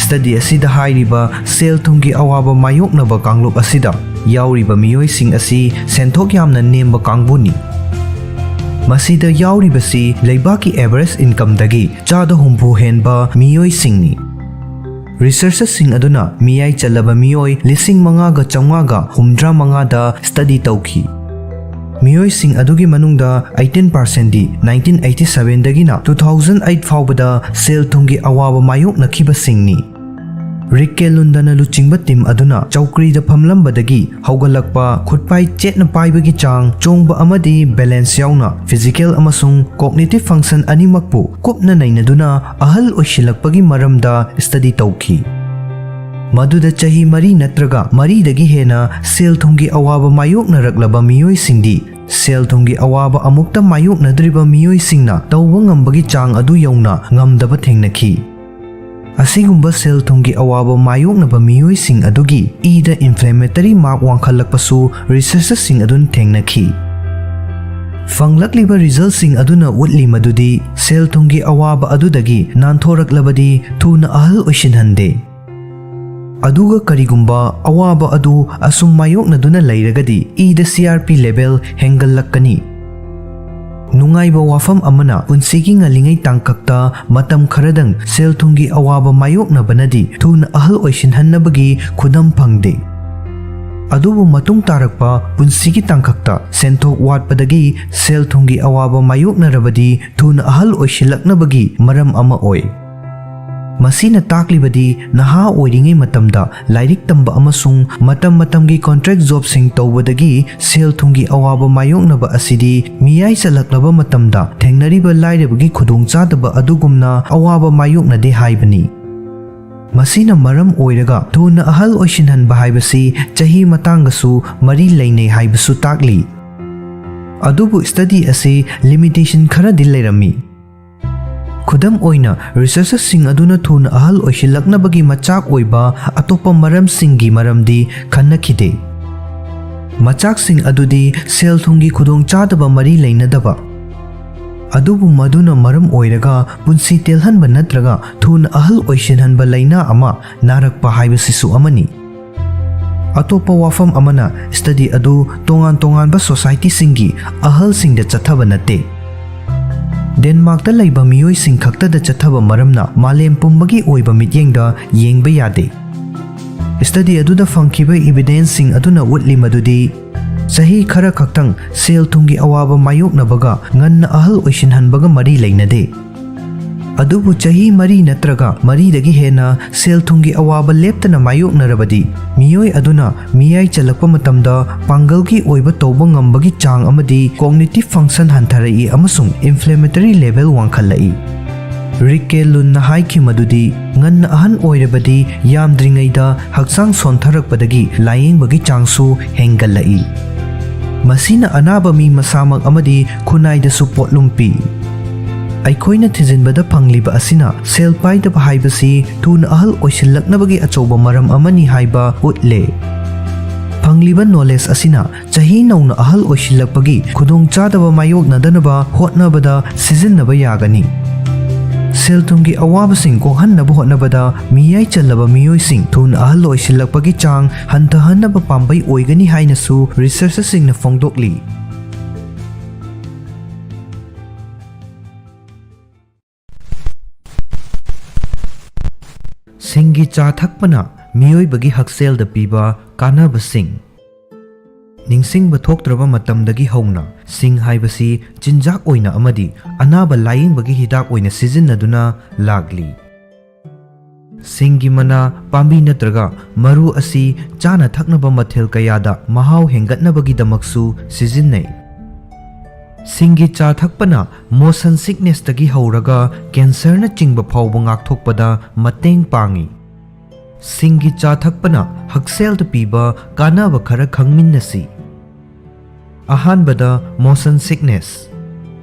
Study ꯑꯁꯤꯗ ꯍꯥꯏꯔꯤꯕ ꯁꯦꯜ ꯊꯨꯝꯒꯤ ꯑꯋꯥꯕ ꯃꯥꯌꯣꯛꯅꯕ ꯀꯥꯡꯂꯨꯞ ꯑꯁꯤꯗ ꯌꯥꯎꯔꯤꯕ ꯃꯤꯑꯣꯏꯁꯤꯡ ꯑꯁꯤ ꯁꯦꯟꯊꯣꯛ ꯌꯥꯝꯅ ꯅꯦꯝꯕ ꯀꯥꯡꯕꯨꯅꯤ꯫ ꯃꯁꯤꯗ ꯌꯥꯎꯔꯤꯕꯁꯤ ꯂꯩꯕꯥꯛꯀꯤ average incomeꯗꯒꯤ ꯆꯥꯗ ꯍꯨꯝꯐꯨ ꯍꯦꯟꯕ ꯃꯤꯑꯣꯏꯁꯤꯡꯅꯤ꯫ Researchꯁꯤꯡ ꯑꯗꯨꯅ ꯃꯤꯌꯥꯏ ꯆꯜꯂꯕ ꯃꯤꯑꯣꯏ ꯂꯤꯁꯤꯡ ꯃꯉꯥꯒ ꯆꯥꯝꯃꯉꯥꯒ ꯍꯨꯝꯗ꯭ꯔꯥ ꯃꯉꯥꯗ study ꯇꯧꯈꯤ꯫ ꯃꯤꯑꯣꯏꯁꯤꯡ ꯑꯗꯨꯒꯤ ꯃꯅꯨꯡꯗ eighteen percentꯗꯤ nineteen eighty sevenꯗꯒꯤꯅ two thousand eight ꯐꯥꯎꯕꯗ ꯁꯦꯜ ꯊꯨꯝꯒꯤ ꯑꯋꯥꯕ ꯃꯥꯌꯣꯛꯅꯈꯤꯕꯁꯤꯡꯅꯤ꯫ ꯔꯤꯛ ꯀꯦ ꯂꯨꯟꯗꯅ ꯂꯨꯆꯤꯡꯕ team ꯑꯗꯨꯅ ꯆꯧꯀ꯭ꯔꯤꯗ ꯐꯝꯂꯝꯕꯗꯒꯤ ꯍꯧꯒꯠꯂꯛꯄ, ꯈꯨꯠꯄꯥꯏ ꯆꯦꯠꯅ ꯄꯥꯏꯕꯒꯤ ꯆꯥꯡ, ꯆꯣꯡꯕ ꯑꯃꯗꯤ balance ꯌꯥꯎꯅ physical ꯑꯃꯁꯨꯡ cognitive function ꯑꯅꯤꯃꯛꯄꯨ ꯀꯨꯞꯅ ꯅꯩꯅꯗꯨꯅ ꯑꯍꯜ ꯑꯣꯏꯁꯤꯜꯂꯛꯄꯒꯤ ꯃꯔꯝꯗ study ꯇꯧꯈꯤ꯫ ꯃꯗꯨꯗ ꯆꯍꯤ ꯃꯔꯤ ꯅꯠꯇ꯭ꯔꯒ ꯃꯔꯤꯗꯒꯤ ꯍꯦꯟꯅ ꯁꯦꯜ ꯊꯨꯝꯒꯤ ꯑꯋꯥꯕ ꯃꯥꯌꯣꯛꯅꯔꯛꯂꯕ ꯃꯤꯑꯣꯏꯁꯤꯡꯗꯤ ꯁꯦꯜ ꯊꯨꯝꯒꯤ ꯑꯋꯥꯕ ꯑꯃꯨꯛꯇ ꯃꯥꯌꯣꯛꯅꯗ꯭ꯔꯤꯕ ꯃꯤꯑꯣꯏꯁꯤꯡꯅ ꯇꯧꯕ ꯉꯝꯕꯒꯤ ꯆꯥꯡ ꯑꯗꯨ ꯌꯧꯅ ꯉꯝꯗꯕ ꯊꯦꯡꯅꯈꯤ꯫ ꯑꯁꯤꯒꯨꯝꯕ ꯁꯦꯜ ꯊꯨꯝꯒꯤ ꯑꯋꯥꯕ ꯃꯥꯌꯣꯛꯅꯕ ꯃꯤꯑꯣꯏꯁꯤꯡ ꯑꯗꯨꯒꯤ ꯏꯗ inflammatory mark ꯋꯥꯡꯈꯠꯂꯛꯄꯁꯨ researchꯁꯤꯡ ꯑꯗꯨꯅ ꯊꯦꯡꯅꯈꯤ꯫ ꯐꯪꯂꯛꯂꯤꯕ resultꯁꯤꯡ ꯑꯗꯨꯅ ꯎꯠꯂꯤ ꯃꯗꯨꯗꯤ ꯁꯦꯜ ꯊꯨꯝꯒꯤ ꯑꯋꯥꯕ ꯑꯗꯨꯗꯒꯤ ꯅꯥꯟꯊꯣꯔꯛꯂꯕꯗꯤ ꯊꯨꯅ ꯑꯍꯜ ꯑꯣꯏꯁꯤꯟꯍꯟꯗꯦ꯫ ꯑꯗꯨꯒ ꯀꯔꯤꯒꯨꯝꯕ ꯑꯋꯥꯕ ꯑꯗꯨ ꯑꯁꯨꯝ ꯃꯥꯌꯣꯛꯅꯗꯨꯅ ꯂꯩꯔꯒꯗꯤ ꯏꯗ C R P level ꯍꯦꯟꯒꯠꯂꯛꯀꯅꯤ꯫ ꯅꯨꯡꯉꯥꯏꯕ ꯋꯥꯐꯝ ꯑꯃꯅ, ꯄꯨꯟꯁꯤꯒꯤ ꯉꯜꯂꯤꯉꯩ ꯇꯥꯡꯀꯛꯇ ꯃꯇꯝ ꯈꯔꯗꯪ ꯁꯦꯜ ꯊꯨꯝꯒꯤ ꯑꯋꯥꯕ ꯃꯥꯌꯣꯛꯅꯕꯅꯗꯤ ꯊꯨꯅ ꯑꯍꯜ ꯑꯣꯏꯁꯤꯟꯍꯟꯅꯕꯒꯤ ꯈꯨꯗꯝ ꯐꯪꯗꯦ꯫ ꯑꯗꯨꯕꯨ ꯃꯇꯨꯡ ꯇꯥꯔꯛꯄ ꯄꯨꯟꯁꯤꯒꯤ ꯇꯥꯡꯀꯛꯇ ꯁꯦꯟꯊꯣꯛ ꯋꯥꯠꯄꯗꯒꯤ ꯁꯦꯜ ꯊꯨꯝꯒꯤ ꯑꯋꯥꯕ ꯃꯥꯌꯣꯛꯅꯔꯕꯗꯤ ꯊꯨꯅ ꯑꯍꯜ ꯑꯣꯏꯁꯤꯜꯂꯛꯅꯕꯒꯤ ꯃꯔꯝ ꯑꯃ ꯑꯣꯏ꯫ ꯃꯁꯤꯅ ꯇꯥꯛꯂꯤꯕꯗꯤ ꯅꯍꯥ ꯑꯣꯏꯔꯤꯉꯩ ꯃꯇꯝꯗ ꯂꯥꯏꯔꯤꯛ ꯇꯝꯕ ꯑꯃꯁꯨꯡ ꯃꯇꯝ ꯃꯇꯝꯒꯤ contract jobꯁꯤꯡ ꯇꯧꯕꯗꯒꯤ ꯁꯦꯜ ꯊꯨꯝꯒꯤ ꯑꯋꯥꯕ ꯃꯥꯌꯣꯛꯅꯕ ꯑꯁꯤꯗꯤ ꯃꯤꯌꯥꯏ ꯆꯜꯂꯛꯂꯕ ꯃꯇꯝꯗ ꯊꯦꯡꯅꯔꯤꯕ ꯂꯥꯏꯔꯕꯒꯤ ꯈꯨꯗꯣꯡꯆꯥꯗꯕ ꯑꯗꯨꯒꯨꯝꯅ ꯑꯋꯥꯕ ꯃꯥꯌꯣꯛꯅꯗꯦ ꯍꯥꯏꯕꯅꯤ꯫ ꯃꯁꯤꯅ ꯃꯔꯝ ꯑꯣꯏꯔꯒ ꯊꯨꯅ ꯑꯍꯜ ꯑꯣꯏꯁꯤꯟꯍꯟꯕ ꯍꯥꯏꯕꯁꯤ ꯆꯍꯤ ꯃꯇꯥꯡꯒꯁꯨ ꯃꯔꯤ ꯂꯩꯅꯩ ꯍꯥꯏꯕꯁꯨ ꯇꯥꯛꯂꯤ꯫ ꯑꯗꯨꯕꯨ study ꯑꯁꯤ limitation ꯈꯔꯗꯤ ꯂꯩꯔꯝꯃꯤ꯫ ꯈꯨꯗꯝ ꯑꯣꯏꯅ, researchꯁꯤꯡ ꯑꯗꯨꯅ ꯊꯨꯅ ꯑꯍꯜ ꯑꯣꯏꯁꯤꯜꯂꯛꯅꯕꯒꯤ ꯃꯆꯥꯛ ꯑꯣꯏꯕ ꯑꯇꯣꯞꯄ ꯃꯔꯝꯁꯤꯡꯒꯤ ꯃꯔꯝꯗꯤ ꯈꯟꯅꯈꯤꯗꯦ꯫ ꯃꯆꯥꯛꯁꯤꯡ ꯑꯗꯨꯗꯤ ꯁꯦꯜ ꯊꯨꯝꯒꯤ ꯈꯨꯗꯣꯡꯆꯥꯗꯕ ꯃꯔꯤ ꯂꯩꯅꯗꯕ, ꯑꯗꯨꯕꯨ ꯃꯗꯨꯅ ꯃꯔꯝ ꯑꯣꯏꯔꯒ ꯄꯨꯟꯁꯤ ꯇꯦꯜꯍꯟꯕ ꯅꯠꯇ꯭ꯔꯒ ꯊꯨꯅ ꯑꯍꯜ ꯑꯣꯏꯁꯤꯟꯍꯟꯕ ꯂꯥꯏꯅꯥ ꯑꯃ ꯅꯥꯔꯛꯄ ꯍꯥꯏꯕꯁꯤꯁꯨ ꯑꯃꯅꯤ꯫ ꯑꯇꯣꯞꯄ ꯋꯥꯐꯝ ꯑꯃꯅ, ꯁ꯭ꯇꯗꯤ ꯑꯗꯨ ꯇꯣꯉꯥꯟ ꯇꯣꯉꯥꯟꯕ ꯁꯣꯁꯥꯏꯇꯤꯁꯤꯡꯒꯤ ꯑꯍꯜꯁꯤꯡꯗ ꯆꯠꯊꯕ ꯅꯠꯇꯦ꯫ ꯗꯦꯟꯃꯥꯔꯛꯇ ꯂꯩꯕ ꯃꯤꯑꯣꯏꯁꯤꯡ ꯈꯛꯇꯗ ꯆꯠꯊꯕ ꯃꯔꯝꯅ ꯃꯥꯂꯦꯝ ꯄꯨꯝꯕꯒꯤ ꯑꯣꯏꯕ ꯃꯤꯠꯌꯦꯡꯗ ꯌꯦꯡꯕ ꯌꯥꯗꯦ꯫ ꯁ꯭ꯇꯗꯤ ꯑꯗꯨꯗ ꯐꯪꯈꯤꯕ ꯏꯕꯤꯗꯦꯟꯁꯁꯤꯡ ꯑꯗꯨꯅ ꯎꯠꯂꯤ ꯃꯗꯨꯗꯤ ꯆꯍꯤ ꯈꯔ ꯈꯛꯇꯪ ꯁꯦꯜ ꯊꯨꯝꯒꯤ ꯑꯋꯥꯕ ꯃꯥꯌꯣꯛꯅꯕꯒ ꯉꯟꯅ ꯑꯍꯜ ꯑꯣꯏꯁꯤꯟꯍꯟꯕꯒ ꯃꯔꯤ ꯂꯩꯅꯗꯦ꯫ ꯑꯗꯨꯕꯨ ꯆꯍꯤ ꯃꯔꯤ ꯅꯠꯇ꯭ꯔꯒ ꯃꯔꯤꯗꯒꯤ ꯍꯦꯟꯅ ꯁꯦꯜ ꯊꯨꯝꯒꯤ ꯑꯋꯥꯕ ꯂꯦꯞꯇꯅ ꯃꯥꯌꯣꯛꯅꯔꯕꯗꯤ, ꯃꯤꯑꯣꯏ ꯑꯗꯨꯅ ꯃꯤꯌꯥꯏ ꯆꯜꯂꯛꯄ ꯃꯇꯝꯗ ꯄꯥꯡꯒꯜꯒꯤ ꯑꯣꯏꯕ ꯇꯧꯕ ꯉꯝꯕꯒꯤ ꯆꯥꯡ ꯑꯃꯗꯤ cognitive function ꯍꯟꯊꯔꯛꯏ ꯑꯃꯁꯨꯡ inflammatory level ꯋꯥꯡꯈꯠꯂꯛꯏ꯫ ꯔꯤꯛꯀꯦ ꯂꯨꯟꯅ ꯍꯥꯏꯈꯤ ꯃꯗꯨꯗꯤ, ꯉꯟꯅ ꯑꯍꯟ ꯑꯣꯏꯔꯕꯗꯤ ꯌꯥꯝꯗ꯭ꯔꯤꯉꯩꯗ ꯍꯛꯆꯥꯡ ꯁꯣꯟꯊꯔꯛꯄꯗꯒꯤ ꯂꯥꯌꯦꯡꯕꯒꯤ ꯆꯥꯡꯁꯨ ꯍꯦꯟꯒꯠꯂꯛꯏ꯫ ꯃꯁꯤꯅ ꯑꯅꯥꯕ ꯃꯤ ꯃꯁꯥꯃꯛ ꯑꯃꯗꯤ ꯈꯨꯟꯅꯥꯏꯗꯁꯨ ꯄꯣꯠꯂꯨꯝ ꯄꯤ꯫ ꯑꯩꯈꯣꯏꯅ ꯊꯤꯖꯤꯟꯕꯗ ꯐꯪꯂꯤꯕ ꯑꯁꯤꯅ ꯁꯦꯜ ꯄꯥꯏꯗꯕ ꯍꯥꯏꯕꯁꯤ ꯊꯨꯅ ꯑꯍꯜ ꯑꯣꯏꯁꯤꯜꯂꯛꯅꯕꯒꯤ ꯑꯆꯧꯕ ꯃꯔꯝ ꯑꯃꯅꯤ ꯍꯥꯏꯕ ꯎꯠꯂꯦ꯫ ꯐꯪꯂꯤꯕ ꯅꯣꯂꯦꯖ ꯑꯁꯤꯅ ꯆꯍꯤ ꯅꯧꯅ ꯑꯍꯜ ꯑꯣꯏꯁꯤꯜꯂꯛꯄꯒꯤ ꯈꯨꯗꯣꯡꯆꯥꯗꯕ ꯃꯥꯌꯣꯛꯅꯗꯅꯕ ꯍꯣꯠꯅꯕꯗ ꯁꯤꯖꯤꯟꯅꯕ ꯌꯥꯒꯅꯤ꯫ ꯁꯦꯜ ꯊꯨꯝꯒꯤ ꯑꯋꯥꯕꯁꯤꯡ ꯀꯣꯛꯍꯟꯅꯕ ꯍꯣꯠꯅꯕꯗ ꯃꯤꯌꯥꯏ ꯆꯜꯂꯕ ꯃꯤꯑꯣꯏꯁꯤꯡ ꯊꯨꯅ ꯑꯍꯜ ꯑꯣꯏꯁꯤꯜꯂꯛꯄꯒꯤ ꯆꯥꯡ ꯍꯟꯊꯍꯟꯅꯕ ꯄꯥꯝꯕꯩ ꯑꯣꯏꯒꯅꯤ ꯍꯥꯏꯅꯁꯨ ꯔꯤꯁꯔꯆꯔꯁꯤꯡꯅ ꯐꯣꯡꯗꯣꯛꯂꯤ꯫ ꯁꯤꯡꯒꯤ ꯆꯥ ꯊꯛꯄꯅ ꯃꯤꯑꯣꯏꯕꯒꯤ ꯍꯛꯁꯦꯜꯗ ꯄꯤꯕ ꯀꯥꯟꯅꯕꯁꯤꯡ꯫ ꯅꯤꯡꯁꯤꯡꯕ ꯊꯣꯛꯇ꯭ꯔꯕ ꯃꯇꯝꯗꯒꯤ ꯍꯧꯅ ꯁꯤꯡ ꯍꯥꯏꯕꯁꯤ ꯆꯤꯟꯖꯥꯛ ꯑꯣꯏꯅ ꯑꯃꯗꯤ ꯑꯅꯥꯕ ꯂꯥꯌꯦꯡꯕꯒꯤ ꯍꯤꯗꯥꯛ ꯑꯣꯏꯅ ꯁꯤꯖꯤꯟꯅꯗꯨꯅ ꯂꯥꯛꯂꯤ꯫ ꯁꯤꯡꯒꯤ ꯃꯅꯥ, ꯄꯥꯝꯕꯤ ꯅꯠꯇ꯭ꯔꯒ ꯃꯔꯨ ꯑꯁꯤ ꯆꯥꯅ ꯊꯛꯅꯕ ꯃꯊꯦꯜ ꯀꯌꯥꯗ ꯃꯍꯥꯎ ꯍꯦꯟꯒꯠꯅꯕꯒꯤꯗꯃꯛꯁꯨ ꯁꯤꯖꯤꯟꯅꯩ꯫ ꯁꯤꯡꯒꯤ ꯆꯥ ꯊꯛꯄꯅ ꯃꯣꯁꯟ ꯁꯤꯛꯅꯦꯁꯇꯒꯤ ꯍꯧꯔꯒ ꯀꯦꯟꯁꯔꯅꯆꯤꯡꯕ ꯐꯥꯎꯕ ꯉꯥꯛꯊꯣꯛꯄꯗ ꯃꯇꯦꯡ ꯄꯥꯡꯏ꯫ ꯁꯤꯡꯒꯤ ꯆꯥ ꯊꯛꯄꯅ ꯍꯛꯁꯦꯜꯗ ꯄꯤꯕ ꯀꯥꯟꯅꯕ ꯈꯔ ꯈꯪꯃꯤꯟꯅꯁꯤ꯫ ꯑꯍꯥꯟꯕꯗ, ꯃꯣꯁꯟ ꯁꯤꯛꯅꯦꯁ꯫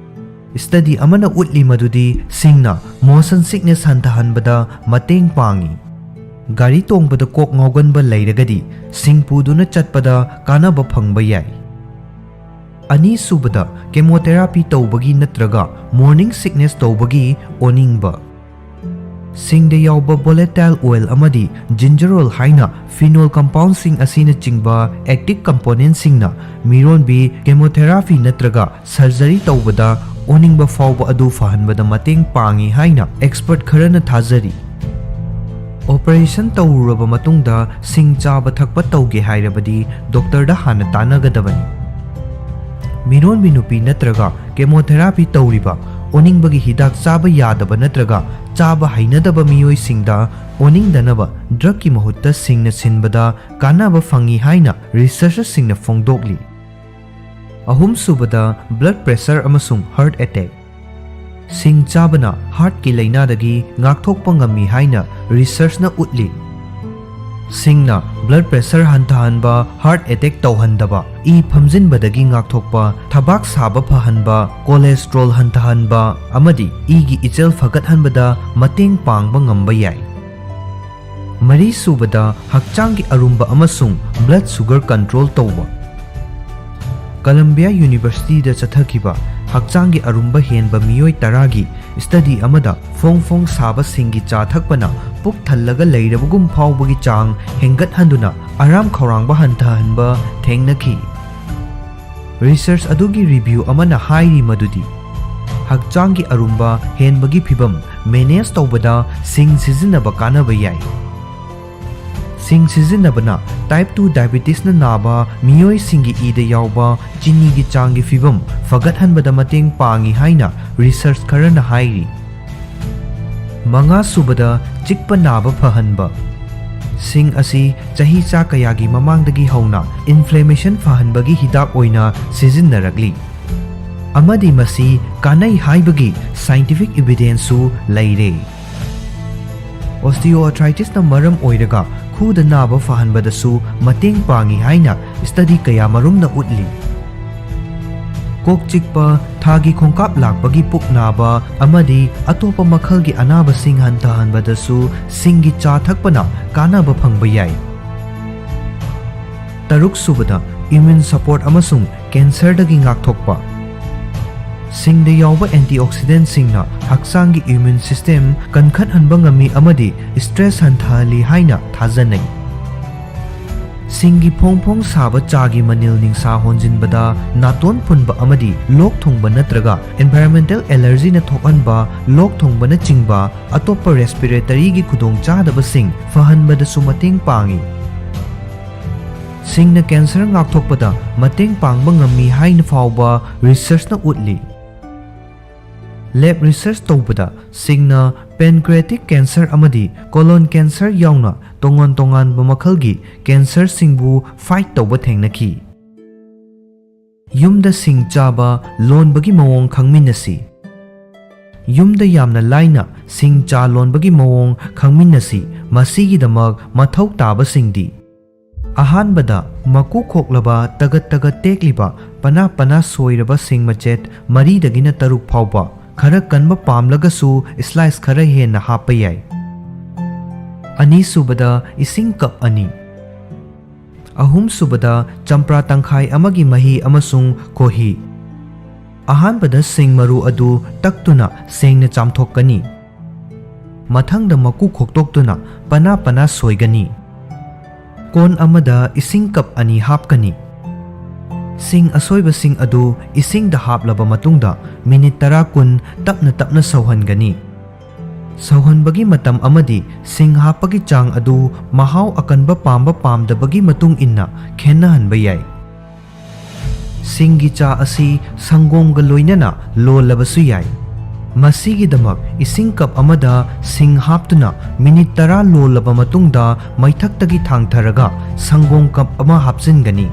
ꯁ꯭ꯇꯗꯤ ꯑꯃꯅ ꯎꯠꯂꯤ ꯃꯗꯨꯗꯤ ꯁꯤꯡꯅ ꯃꯣꯁꯟ ꯁꯤꯛꯅꯦꯁ ꯍꯟꯊꯍꯟꯕꯗ ꯃꯇꯦꯡ ꯄꯥꯡꯏ꯫ ꯒꯥꯔꯤ ꯇꯣꯡꯕꯗ ꯀꯣꯛ ꯉꯥꯎꯒꯟꯕ ꯂꯩꯔꯒꯗꯤ ꯁꯤꯡ ꯄꯨꯗꯨꯅ ꯆꯠꯄꯗ ꯀꯥꯟꯅꯕ ꯐꯪꯕ ꯌꯥꯏ꯫ ꯑꯅꯤꯁꯨꯕꯗ, ꯀꯦꯃꯣꯊꯦꯔꯥꯄꯤ ꯇꯧꯕꯒꯤ ꯅꯠꯇ꯭ꯔꯒ ꯃꯣꯔꯅꯤꯡ ꯁꯤꯛꯅꯦꯁ ꯇꯧꯕꯒꯤ ꯑꯣꯅꯤꯡꯕ꯫ ꯁꯤꯡꯗ ꯌꯥꯎꯕ volatile oil ꯑꯃꯗꯤ ginger oil ꯍꯥꯏꯅ phenol compoundꯁꯤꯡ ꯑꯁꯤꯅꯆꯤꯡꯕ active componentꯁꯤꯡꯅ ꯃꯤꯔꯣꯟꯕꯤ chemotherapy ꯅꯠꯇ꯭ꯔꯒ surgery ꯇꯧꯕꯗ ꯑꯣꯅꯤꯡꯕ ꯐꯥꯎꯕ ꯑꯗꯨ ꯐꯍꯟꯕꯗ ꯃꯇꯦꯡ ꯄꯥꯡꯏ ꯍꯥꯏꯅ expert ꯈꯔꯅ ꯊꯥꯖꯔꯤ꯫ Operation ꯇꯧꯔꯨꯔꯕ ꯃꯇꯨꯡꯗ ꯁꯤꯡ ꯆꯥꯕ ꯊꯛꯄ ꯇꯧꯒꯦ ꯍꯥꯏꯔꯕꯗꯤ doctorꯗ ꯍꯥꯟꯅ ꯇꯥꯟꯅꯒꯗꯕꯅꯤ꯫ ꯃꯤꯔꯣꯟꯕꯤ ꯅꯨꯄꯤ ꯅꯠꯇ꯭ꯔꯒ chemotherapy ꯇꯧꯔꯤꯕ, ꯑꯣꯅꯤꯡꯕꯒꯤ ꯍꯤꯗꯥꯛ ꯆꯥꯕ ꯌꯥꯗꯕ ꯅꯠꯇ꯭ꯔꯒ ꯆꯥꯕ ꯍꯩꯅꯗꯕ ꯃꯤꯑꯣꯏꯁꯤꯡꯗ ꯑꯣꯅꯤꯡꯗꯅꯕ drugꯀꯤ ꯃꯍꯨꯠꯇ ꯁꯤꯡꯅ ꯁꯤꯟꯕꯗ ꯀꯥꯟꯅꯕ ꯐꯪꯏ ꯍꯥꯏꯅ researchꯁꯤꯡꯅ ꯐꯣꯡꯗꯣꯛꯂꯤ꯫ ꯑꯍꯨꯝꯁꯨꯕꯗ, blood pressure ꯑꯃꯁꯨꯡ heart attack꯫ ꯁꯤꯡ ꯆꯥꯕꯅ heartꯀꯤ ꯂꯥꯏꯅꯥꯗꯒꯤ ꯉꯥꯛꯊꯣꯛꯄ ꯉꯝꯃꯤ ꯍꯥꯏꯅ researchꯅ ꯎꯠꯂꯤ꯫ ꯁꯤꯡꯅ blood pressure ꯍꯟꯊꯍꯟꯕ, heart attack ꯇꯧꯍꯟꯗꯕ, ꯏ ꯐꯝꯖꯤꯟꯕꯗꯒꯤ ꯉꯥꯛꯊꯣꯛꯄ, ꯊꯕꯥꯛ ꯁꯥꯕ ꯐꯍꯟꯕ, cholesterol ꯍꯟꯊꯍꯟꯕ ꯑꯃꯗꯤ ꯏꯒꯤ ꯏꯆꯦꯜ ꯐꯒꯠꯍꯟꯕꯗ ꯃꯇꯦꯡ ꯄꯥꯡꯕ ꯉꯝꯕ ꯌꯥꯏ꯫ ꯃꯔꯤꯁꯨꯕꯗ, ꯍꯛꯆꯥꯡꯒꯤ ꯑꯔꯨꯝꯕ ꯑꯃꯁꯨꯡ blood sugar control ꯇꯧꯕ꯫ Columbia Universityꯗ ꯆꯠꯊꯈꯤꯕ ꯍꯛꯆꯥꯡꯒꯤ ꯑꯔꯨꯝꯕ ꯍꯦꯟꯕ ꯃꯤꯑꯣꯏ ꯇꯔꯥꯒꯤ study ꯑꯃꯗ ꯐꯣꯡ ꯐꯣꯡ ꯁꯥꯕ ꯁꯤꯡꯒꯤ ꯆꯥ ꯊꯛꯄꯅ ꯄꯨꯛ ꯊꯜꯂꯒ ꯂꯩꯔꯕꯒꯨꯝ ꯐꯥꯎꯕꯒꯤ ꯆꯥꯡ ꯍꯦꯟꯒꯠꯍꯟꯗꯨꯅ ꯑꯔꯥꯝ ꯈꯧꯔꯥꯡꯕ ꯍꯟꯊꯍꯟꯕ ꯊꯦꯡꯅꯈꯤ꯫ Research ꯑꯗꯨꯒꯤ review ꯑꯃꯅ ꯍꯥꯏꯔꯤ ꯃꯗꯨꯗꯤ ꯍꯛꯆꯥꯡꯒꯤ ꯑꯔꯨꯝꯕ ꯍꯦꯟꯕꯒꯤ ꯐꯤꯚꯝ manage ꯇꯧꯕꯗ ꯁꯤꯡ ꯁꯤꯖꯤꯟꯅꯕ ꯀꯥꯟꯅꯕ ꯌꯥꯏ꯫ ꯁꯤꯡ ꯁꯤꯖꯤꯟꯅꯕꯅ type two diabetesꯅ ꯅꯥꯕ ꯃꯤꯑꯣꯏꯁꯤꯡꯒꯤ ꯏꯗ ꯌꯥꯎꯕ ꯆꯤꯅꯤꯒꯤ ꯆꯥꯡꯒꯤ ꯐꯤꯚꯝ ꯐꯒꯠꯍꯟꯕꯗ ꯃꯇꯦꯡ ꯄꯥꯡꯏ ꯍꯥꯏꯅ research ꯈꯔꯅ ꯍꯥꯏꯔꯤ꯫ ꯃꯉꯥꯁꯨꯕꯗ, ꯆꯤꯛꯄ ꯅꯥꯕ ꯐꯍꯟꯕ꯫ ꯁꯤꯡ ꯑꯁꯤ ꯆꯍꯤꯆꯥ ꯀꯌꯥꯒꯤ ꯃꯃꯥꯡꯗꯒꯤ ꯍꯧꯅ inflammation ꯐꯍꯟꯕꯒꯤ ꯍꯤꯗꯥꯛ ꯑꯣꯏꯅ ꯁꯤꯖꯤꯟꯅꯔꯛꯂꯤ, ꯑꯃꯗꯤ ꯃꯁꯤ ꯀꯥꯟꯅꯩ ꯍꯥꯏꯕꯒꯤ scientific evidenceꯁꯨ ꯂꯩꯔꯦ꯫ Osteoarthritisꯅ ꯃꯔꯝ ꯑꯣꯏꯔꯒ ꯈꯨꯗ ꯅꯥꯕ ꯐꯍꯟꯕꯗꯁꯨ ꯃꯇꯦꯡ ꯄꯥꯡꯏ ꯍꯥꯏꯅ study ꯀꯌꯥꯃꯔꯨꯝꯅ ꯎꯠꯂꯤ꯫ ꯀꯣꯛ ꯆꯤꯛꯄ, ꯊꯥꯒꯤ ꯈꯣꯡꯀꯥꯞ ꯂꯥꯛꯄꯒꯤ ꯄꯨꯛ ꯅꯥꯕ ꯑꯃꯗꯤ ꯑꯇꯣꯞꯄ ꯃꯈꯜꯒꯤ ꯑꯅꯥꯕꯁꯤꯡ ꯍꯟꯊꯍꯟꯕꯗꯁꯨ ꯁꯤꯡꯒꯤ ꯆꯥ ꯊꯛꯄꯅ ꯀꯥꯟꯅꯕ ꯐꯪꯕ ꯌꯥꯏ꯫ ꯇꯔꯨꯛꯁꯨꯕꯗ, immune support ꯑꯃꯁꯨꯡ cancerꯗꯒꯤ ꯉꯥꯛꯊꯣꯛꯄ꯫ ꯁꯤꯡꯗ ꯌꯥꯎꯕ antioxidantꯁꯤꯡꯅ ꯍꯛꯆꯥꯡꯒꯤ immune system ꯀꯟꯈꯠꯍꯟꯕ ꯉꯝꯃꯤ ꯑꯃꯗꯤ stress ꯍꯟꯊꯍꯜꯂꯤ ꯍꯥꯏꯅ ꯊꯥꯖꯅꯩ꯫ ꯁꯤꯡꯒꯤ ꯐꯣꯡ ꯐꯣꯡ ꯁꯥꯕ ꯆꯥꯒꯤ ꯃꯅꯤꯜ ꯅꯤꯡꯁꯥ ꯍꯣꯟꯖꯤꯟꯕꯗ ꯅꯥꯇꯣꯟ ꯐꯨꯟꯕ ꯑꯃꯗꯤ ꯂꯣꯛ ꯊꯨꯡꯕ ꯅꯠꯇ꯭ꯔꯒ environmental allergyꯅ ꯊꯣꯛꯍꯟꯕ ꯂꯣꯛ ꯊꯨꯡꯕꯅꯆꯤꯡꯕ ꯑꯇꯣꯞꯄ respiratoryꯒꯤ ꯈꯨꯗꯣꯡꯆꯥꯗꯕꯁꯤꯡ ꯐꯍꯟꯕꯗꯁꯨ ꯃꯇꯦꯡ ꯄꯥꯡꯏ꯫ ꯁꯤꯡꯅ cancer ꯉꯥꯛꯊꯣꯛꯄꯗ ꯃꯇꯦꯡ ꯄꯥꯡꯕ ꯉꯝꯃꯤ ꯍꯥꯏꯅ ꯐꯥꯎꯕ researchꯅ ꯎꯠꯂꯤ꯫ Lab research ꯇꯧꯕꯗ ꯁꯤꯡꯅ pancreatic cancer ꯑꯃꯗꯤ colon cancer ꯌꯥꯎꯅ ꯇꯣꯉꯥꯟ ꯇꯣꯉꯥꯟꯕ ꯃꯈꯜꯒꯤ cancerꯁꯤꯡꯕꯨ fight ꯇꯧꯕ ꯊꯦꯡꯅꯈꯤ꯫ ꯌꯨꯝꯗ ꯁꯤꯡ ꯆꯥꯕ ꯂꯣꯟꯕꯒꯤ ꯃꯑꯣꯡ ꯈꯪꯃꯤꯟꯅꯁꯤ꯫ ꯌꯨꯝꯗ ꯌꯥꯝꯅ ꯂꯥꯏꯅ ꯁꯤꯡ ꯆꯥ ꯂꯣꯟꯕꯒꯤ ꯃꯑꯣꯡ ꯈꯪꯃꯤꯟꯅꯁꯤ꯫ ꯃꯁꯤꯒꯤꯗꯃꯛ ꯃꯊꯧ ꯇꯥꯕꯁꯤꯡꯗꯤ: ꯑꯍꯥꯟꯕꯗ, ꯃꯀꯨ ꯈꯣꯛꯂꯕ ꯇꯒꯠ ꯇꯒꯠ ꯇꯦꯛꯂꯤꯕ ꯄꯅꯥ ꯄꯅꯥ ꯁꯣꯏꯔꯕ ꯁꯤꯡ ꯃꯆꯦꯠ ꯃꯔꯤꯗꯒꯤꯅ ꯇꯔꯨꯛ ꯐꯥꯎꯕ, ꯈꯔ ꯀꯟꯕ ꯄꯥꯝꯂꯒꯁꯨ slice ꯈꯔ ꯍꯦꯟꯅ ꯍꯥꯞꯄ ꯌꯥꯏ꯫ ꯑꯅꯤꯁꯨꯕꯗ, ꯏꯁꯤꯡ cup ꯑꯅꯤ꯫ ꯑꯍꯨꯝꯁꯨꯕꯗ, ꯆꯝꯄ꯭ꯔꯥ ꯇꯪꯈꯥꯏ ꯑꯃꯒꯤ ꯃꯍꯤ ꯑꯃꯁꯨꯡ ꯈꯣꯍꯤ꯫ ꯑꯍꯥꯟꯕꯗ ꯁꯤꯡ ꯃꯔꯨ ꯑꯗꯨ ꯇꯛꯇꯨꯅ ꯁꯦꯡꯅ ꯆꯥꯝꯊꯣꯛꯀꯅꯤ꯫ ꯃꯊꯪꯗ ꯃꯀꯨ ꯈꯣꯛꯇꯣꯛꯇꯨꯅ ꯄꯅꯥ ꯄꯅꯥ ꯁꯣꯏꯒꯅꯤ꯫ ꯀꯣꯟ ꯑꯃꯗ ꯏꯁꯤꯡ cup ꯑꯅꯤ ꯍꯥꯞꯀꯅꯤ꯫ ꯁꯤꯡ ꯑꯁꯣꯏꯕꯁꯤꯡ ꯑꯗꯨ ꯏꯁꯤꯡꯗ ꯍꯥꯞꯂꯕ ꯃꯇꯨꯡꯗ ꯃꯤꯅꯤꯠ ꯇꯔꯥ ꯀꯨꯟ ꯇꯞꯅ ꯇꯞꯅ ꯁꯧꯍꯟꯒꯅꯤ꯫ ꯁꯧꯍꯟꯕꯒꯤ ꯃꯇꯝ ꯑꯃꯗꯤ ꯁꯤꯡ ꯍꯥꯞꯄꯒꯤ ꯆꯥꯡ ꯑꯗꯨ ꯃꯍꯥꯎ ꯑꯀꯟꯕ ꯄꯥꯝꯕ ꯄꯥꯝꯗꯕꯒꯤ ꯃꯇꯨꯡ ꯏꯟꯅ ꯈꯦꯠꯅꯍꯟꯕ ꯌꯥꯏ꯫ ꯁꯤꯡꯒꯤ ꯆꯥ ꯑꯁꯤ ꯁꯪꯒꯣꯝꯒ ꯂꯣꯏꯅꯅ ꯂꯣꯜꯂꯕꯁꯨ ꯌꯥꯏ꯫ ꯃꯁꯤꯒꯤꯗꯃꯛ ꯏꯁꯤꯡ cup ꯑꯃꯗ ꯁꯤꯡ ꯍꯥꯞꯇꯨꯅ ꯃꯤꯅꯤꯠ ꯇꯔꯥ ꯂꯣꯜꯂꯕ ꯃꯇꯨꯡꯗ ꯃꯩꯊꯛꯇꯒꯤ ꯊꯥꯡꯊꯔꯒ ꯁꯪꯒꯣꯝ cup ꯑꯃ ꯍꯥꯞꯆꯤꯟꯒꯅꯤ꯫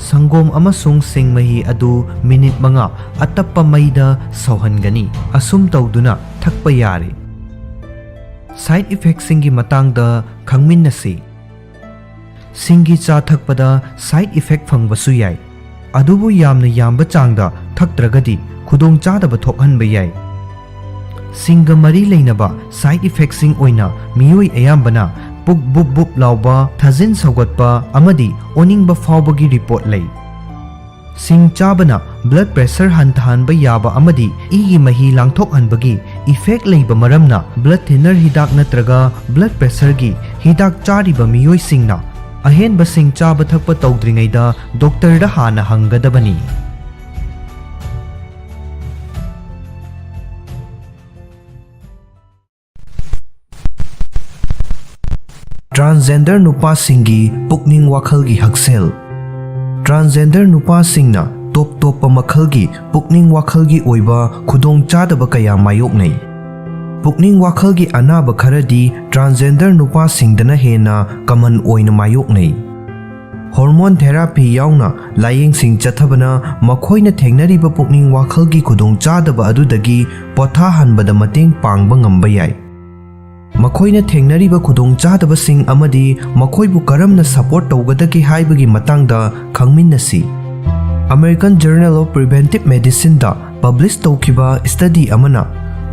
ꯁꯪꯒꯣꯝ ꯑꯃꯁꯨꯡ ꯁꯤꯡ ꯃꯍꯤ ꯑꯗꯨ ꯃꯤꯅꯤꯠ ꯃꯉꯥ ꯑꯇꯞꯄ ꯃꯩꯗ ꯁꯧꯍꯟꯒꯅꯤ꯫ ꯑꯁꯨꯝ ꯇꯧꯗꯨꯅ ꯊꯛꯄ ꯌꯥꯔꯦ꯫ Side effectꯁꯤꯡꯒꯤ ꯃꯇꯥꯡꯗ ꯈꯪꯃꯤꯟꯅꯁꯤ꯫ ꯁꯤꯡꯒꯤ ꯆꯥ ꯊꯛꯄꯗ side effect ꯐꯪꯕꯁꯨ ꯌꯥꯏ, ꯑꯗꯨꯕꯨ ꯌꯥꯝꯅ ꯌꯥꯝꯕ ꯆꯥꯡꯗ ꯊꯛꯇ꯭ꯔꯒꯗꯤ ꯈꯨꯗꯣꯡꯆꯥꯗꯕ ꯊꯣꯛꯍꯟꯕ ꯌꯥꯏ꯫ ꯁꯤꯡꯒ ꯃꯔꯤ ꯂꯩꯅꯕ side effectꯁꯤꯡ ꯑꯣꯏꯅ ꯃꯤꯑꯣꯏ ꯑꯌꯥꯝꯕꯅ ꯄꯨꯛ ꯕꯨꯞ ꯕꯨꯞ ꯂꯥꯎꯕ, ꯊꯥꯖꯤꯟ ꯁꯧꯒꯠꯄ ꯑꯃꯗꯤ ꯑꯣꯅꯤꯡꯕ ꯐꯥꯎꯕꯒꯤ report ꯂꯩ꯫ ꯁꯤꯡ ꯆꯥꯕꯅ blood pressure ꯍꯟꯊꯍꯟꯕ ꯌꯥꯕ ꯑꯃꯗꯤ ꯏꯒꯤ ꯃꯍꯤ ꯂꯥꯡꯊꯣꯛꯍꯟꯕꯒꯤ effect ꯂꯩꯕ ꯃꯔꯝꯅ blood thinner ꯍꯤꯗꯥꯛ ꯅꯠꯇ꯭ꯔꯒ blood pressureꯒꯤ ꯍꯤꯗꯥꯛ ꯆꯥꯔꯤꯕ ꯃꯤꯑꯣꯏꯁꯤꯡꯅ ꯑꯍꯦꯟꯕꯁꯤꯡ ꯆꯥꯕ ꯊꯛꯄ ꯇꯧꯗ꯭ꯔꯤꯉꯩꯗ doctorꯗ ꯍꯥꯟꯅ ꯍꯪꯒꯗꯕꯅꯤ꯫ Transgender ꯅꯨꯄꯥꯁꯤꯡꯒꯤ ꯄꯨꯛꯅꯤꯡ ꯋꯥꯈꯜꯒꯤ ꯍꯛꯁꯦꯜ꯫ Transgender ꯅꯨꯄꯥꯁꯤꯡꯅ ꯇꯣꯞ ꯇꯣꯞꯄ ꯃꯈꯜꯒꯤ ꯄꯨꯛꯅꯤꯡ ꯋꯥꯈꯜꯒꯤ ꯑꯣꯏꯕ ꯈꯨꯗꯣꯡꯆꯥꯗꯕ ꯀꯌꯥ ꯃꯥꯌꯣꯛꯅꯩ꯫ ꯄꯨꯛꯅꯤꯡ ꯋꯥꯈꯜꯒꯤ ꯑꯅꯥꯕ ꯈꯔꯗꯤ transgender ꯅꯨꯄꯥꯁꯤꯡꯗꯅ ꯍꯦꯟꯅ common ꯑꯣꯏꯅ ꯃꯥꯌꯣꯛꯅꯩ꯫ Hormone therapy ꯌꯥꯎꯅ ꯂꯥꯌꯦꯡꯁꯤꯡ ꯆꯠꯊꯕꯅ ꯃꯈꯣꯏꯅ ꯊꯦꯡꯅꯔꯤꯕ ꯄꯨꯛꯅꯤꯡ ꯋꯥꯈꯜꯒꯤ ꯈꯨꯗꯣꯡꯆꯥꯗꯕ ꯑꯗꯨꯗꯒꯤ ꯄꯣꯊꯥꯍꯟꯕꯗ ꯃꯇꯦꯡ ꯄꯥꯡꯕ ꯉꯝꯕ ꯌꯥꯏ꯫ ꯃꯈꯣꯏꯅ ꯊꯦꯡꯅꯔꯤꯕ ꯈꯨꯗꯣꯡꯆꯥꯗꯕꯁꯤꯡ ꯑꯃꯗꯤ ꯃꯈꯣꯏꯕꯨ ꯀꯔꯝꯅ support ꯇꯧꯒꯗꯒꯦ ꯍꯥꯏꯕꯒꯤ ꯃꯇꯥꯡꯗ ꯈꯪꯃꯤꯟꯅꯁꯤ꯫ American Journal of Preventive Medicineꯗ publish ꯇꯧꯈꯤꯕ study ꯑꯃꯅ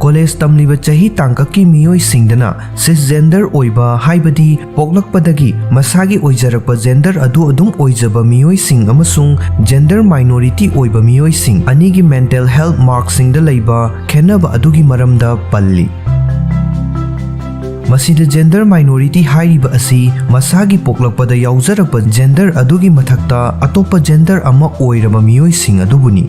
college ꯇꯝꯂꯤꯕ ꯆꯍꯤ ꯇꯥꯡꯀꯛꯀꯤ ꯃꯤꯑꯣꯏꯁꯤꯡꯗꯅ cisgender ꯑꯣꯏꯕ, ꯍꯥꯏꯕꯗꯤ ꯄꯣꯛꯂꯛꯄꯗꯒꯤ ꯃꯁꯥꯒꯤ ꯑꯣꯏꯖꯔꯛꯄ gender ꯑꯗꯨ ꯑꯗꯨꯝ ꯑꯣꯏꯖꯕ ꯃꯤꯑꯣꯏꯁꯤꯡ ꯑꯃꯁꯨꯡ gender minority ꯑꯣꯏꯕ ꯃꯤꯑꯣꯏꯁꯤꯡ ꯑꯅꯤꯒꯤ mental health markꯁꯤꯡꯗ ꯂꯩꯕ ꯈꯦꯠꯅꯕ ꯑꯗꯨꯒꯤ ꯃꯔꯝꯗ ꯄꯜꯂꯤ꯫ ꯃꯁꯤꯗ gender minority ꯍꯥꯏꯔꯤꯕ ꯑꯁꯤ ꯃꯁꯥꯒꯤ ꯄꯣꯛꯂꯛꯄꯗ ꯌꯥꯎꯖꯔꯛꯄ gender ꯑꯗꯨꯒꯤ ꯃꯊꯛꯇ ꯑꯇꯣꯞꯄ gender ꯑꯃ ꯑꯣꯏꯔꯕ ꯃꯤꯑꯣꯏꯁꯤꯡ ꯑꯗꯨꯕꯨꯅꯤ꯫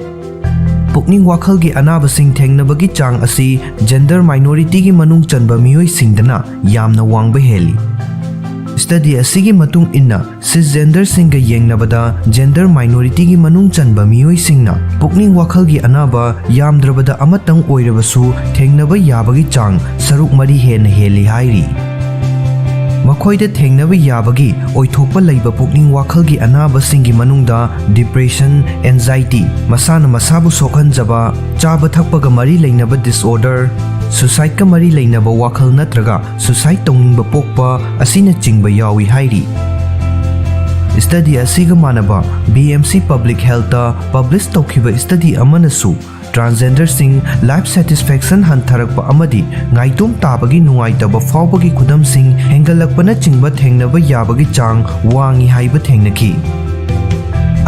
ꯄꯨꯛꯅꯤꯡ ꯋꯥꯈꯜꯒꯤ ꯑꯅꯥꯕꯁꯤꯡ ꯊꯦꯡꯅꯕꯒꯤ ꯆꯥꯡ ꯑꯁꯤ gender minorityꯒꯤ ꯃꯅꯨꯡ ꯆꯟꯕ ꯃꯤꯑꯣꯏꯁꯤꯡꯗꯅ ꯌꯥꯝꯅ ꯋꯥꯡꯕ ꯍꯦꯜꯂꯤ꯫ Study ꯑꯁꯤꯒꯤ ꯃꯇꯨꯡ ꯏꯟꯅ, cisgenderꯁꯤꯡꯒ ꯌꯦꯡꯅꯕꯗ gender minorityꯒꯤ ꯃꯅꯨꯡ ꯆꯟꯕ ꯃꯤꯑꯣꯏꯁꯤꯡꯅ ꯄꯨꯛꯅꯤꯡ ꯋꯥꯈꯜꯒꯤ ꯑꯅꯥꯕ ꯌꯥꯝꯗ꯭ꯔꯕꯗ ꯑꯃꯇꯪ ꯑꯣꯏꯔꯕꯁꯨ ꯊꯦꯡꯅꯕ ꯌꯥꯕꯒꯤ ꯆꯥꯡ ꯁꯔꯨꯛ ꯃꯔꯤ ꯍꯦꯟꯅ ꯍꯦꯜꯂꯤ ꯍꯥꯏꯔꯤ꯫ ꯃꯈꯣꯏꯗ ꯊꯦꯡꯅꯕ ꯌꯥꯕꯒꯤ ꯑꯣꯏꯊꯣꯛꯄ ꯂꯩꯕ ꯄꯨꯛꯅꯤꯡ ꯋꯥꯈꯜꯒꯤ ꯑꯅꯥꯕꯁꯤꯡꯒꯤ ꯃꯅꯨꯡꯗ depression, anxiety, ꯃꯁꯥꯅ ꯃꯁꯥꯕꯨ ꯁꯣꯛꯍꯟꯖꯕ, ꯆꯥꯕ ꯊꯛꯄꯒ ꯃꯔꯤ ꯂꯩꯅꯕ disorder, suicideꯀ ꯃꯔꯤ ꯂꯩꯅꯕ ꯋꯥꯈꯜ ꯅꯠꯇ꯭ꯔꯒ suicide ꯇꯧꯅꯤꯡꯕ ꯄꯣꯛꯄ ꯑꯁꯤꯅꯆꯤꯡꯕ ꯌꯥꯎꯏ ꯍꯥꯏꯔꯤ꯫ Study ꯑꯁꯤꯒ ꯃꯥꯟꯅꯕ BMC Public Healthꯇ publish ꯇꯧꯈꯤꯕ study ꯑꯃꯅꯁꯨ transgenderꯁꯤꯡ life satisfaction ꯍꯟꯊꯔꯛꯄ ꯑꯃꯗꯤ ꯉꯥꯏꯇꯣꯝ ꯇꯥꯕꯒꯤ ꯅꯨꯡꯉꯥꯏꯇꯕ ꯐꯥꯎꯕꯒꯤ ꯈꯨꯗꯝꯁꯤꯡ ꯍꯦꯟꯒꯠꯂꯛꯄꯅꯆꯤꯡꯕ ꯊꯦꯡꯅꯕ ꯌꯥꯕꯒꯤ ꯆꯥꯡ ꯋꯥꯡꯏ ꯍꯥꯏꯕ ꯊꯦꯡꯅꯈꯤ꯫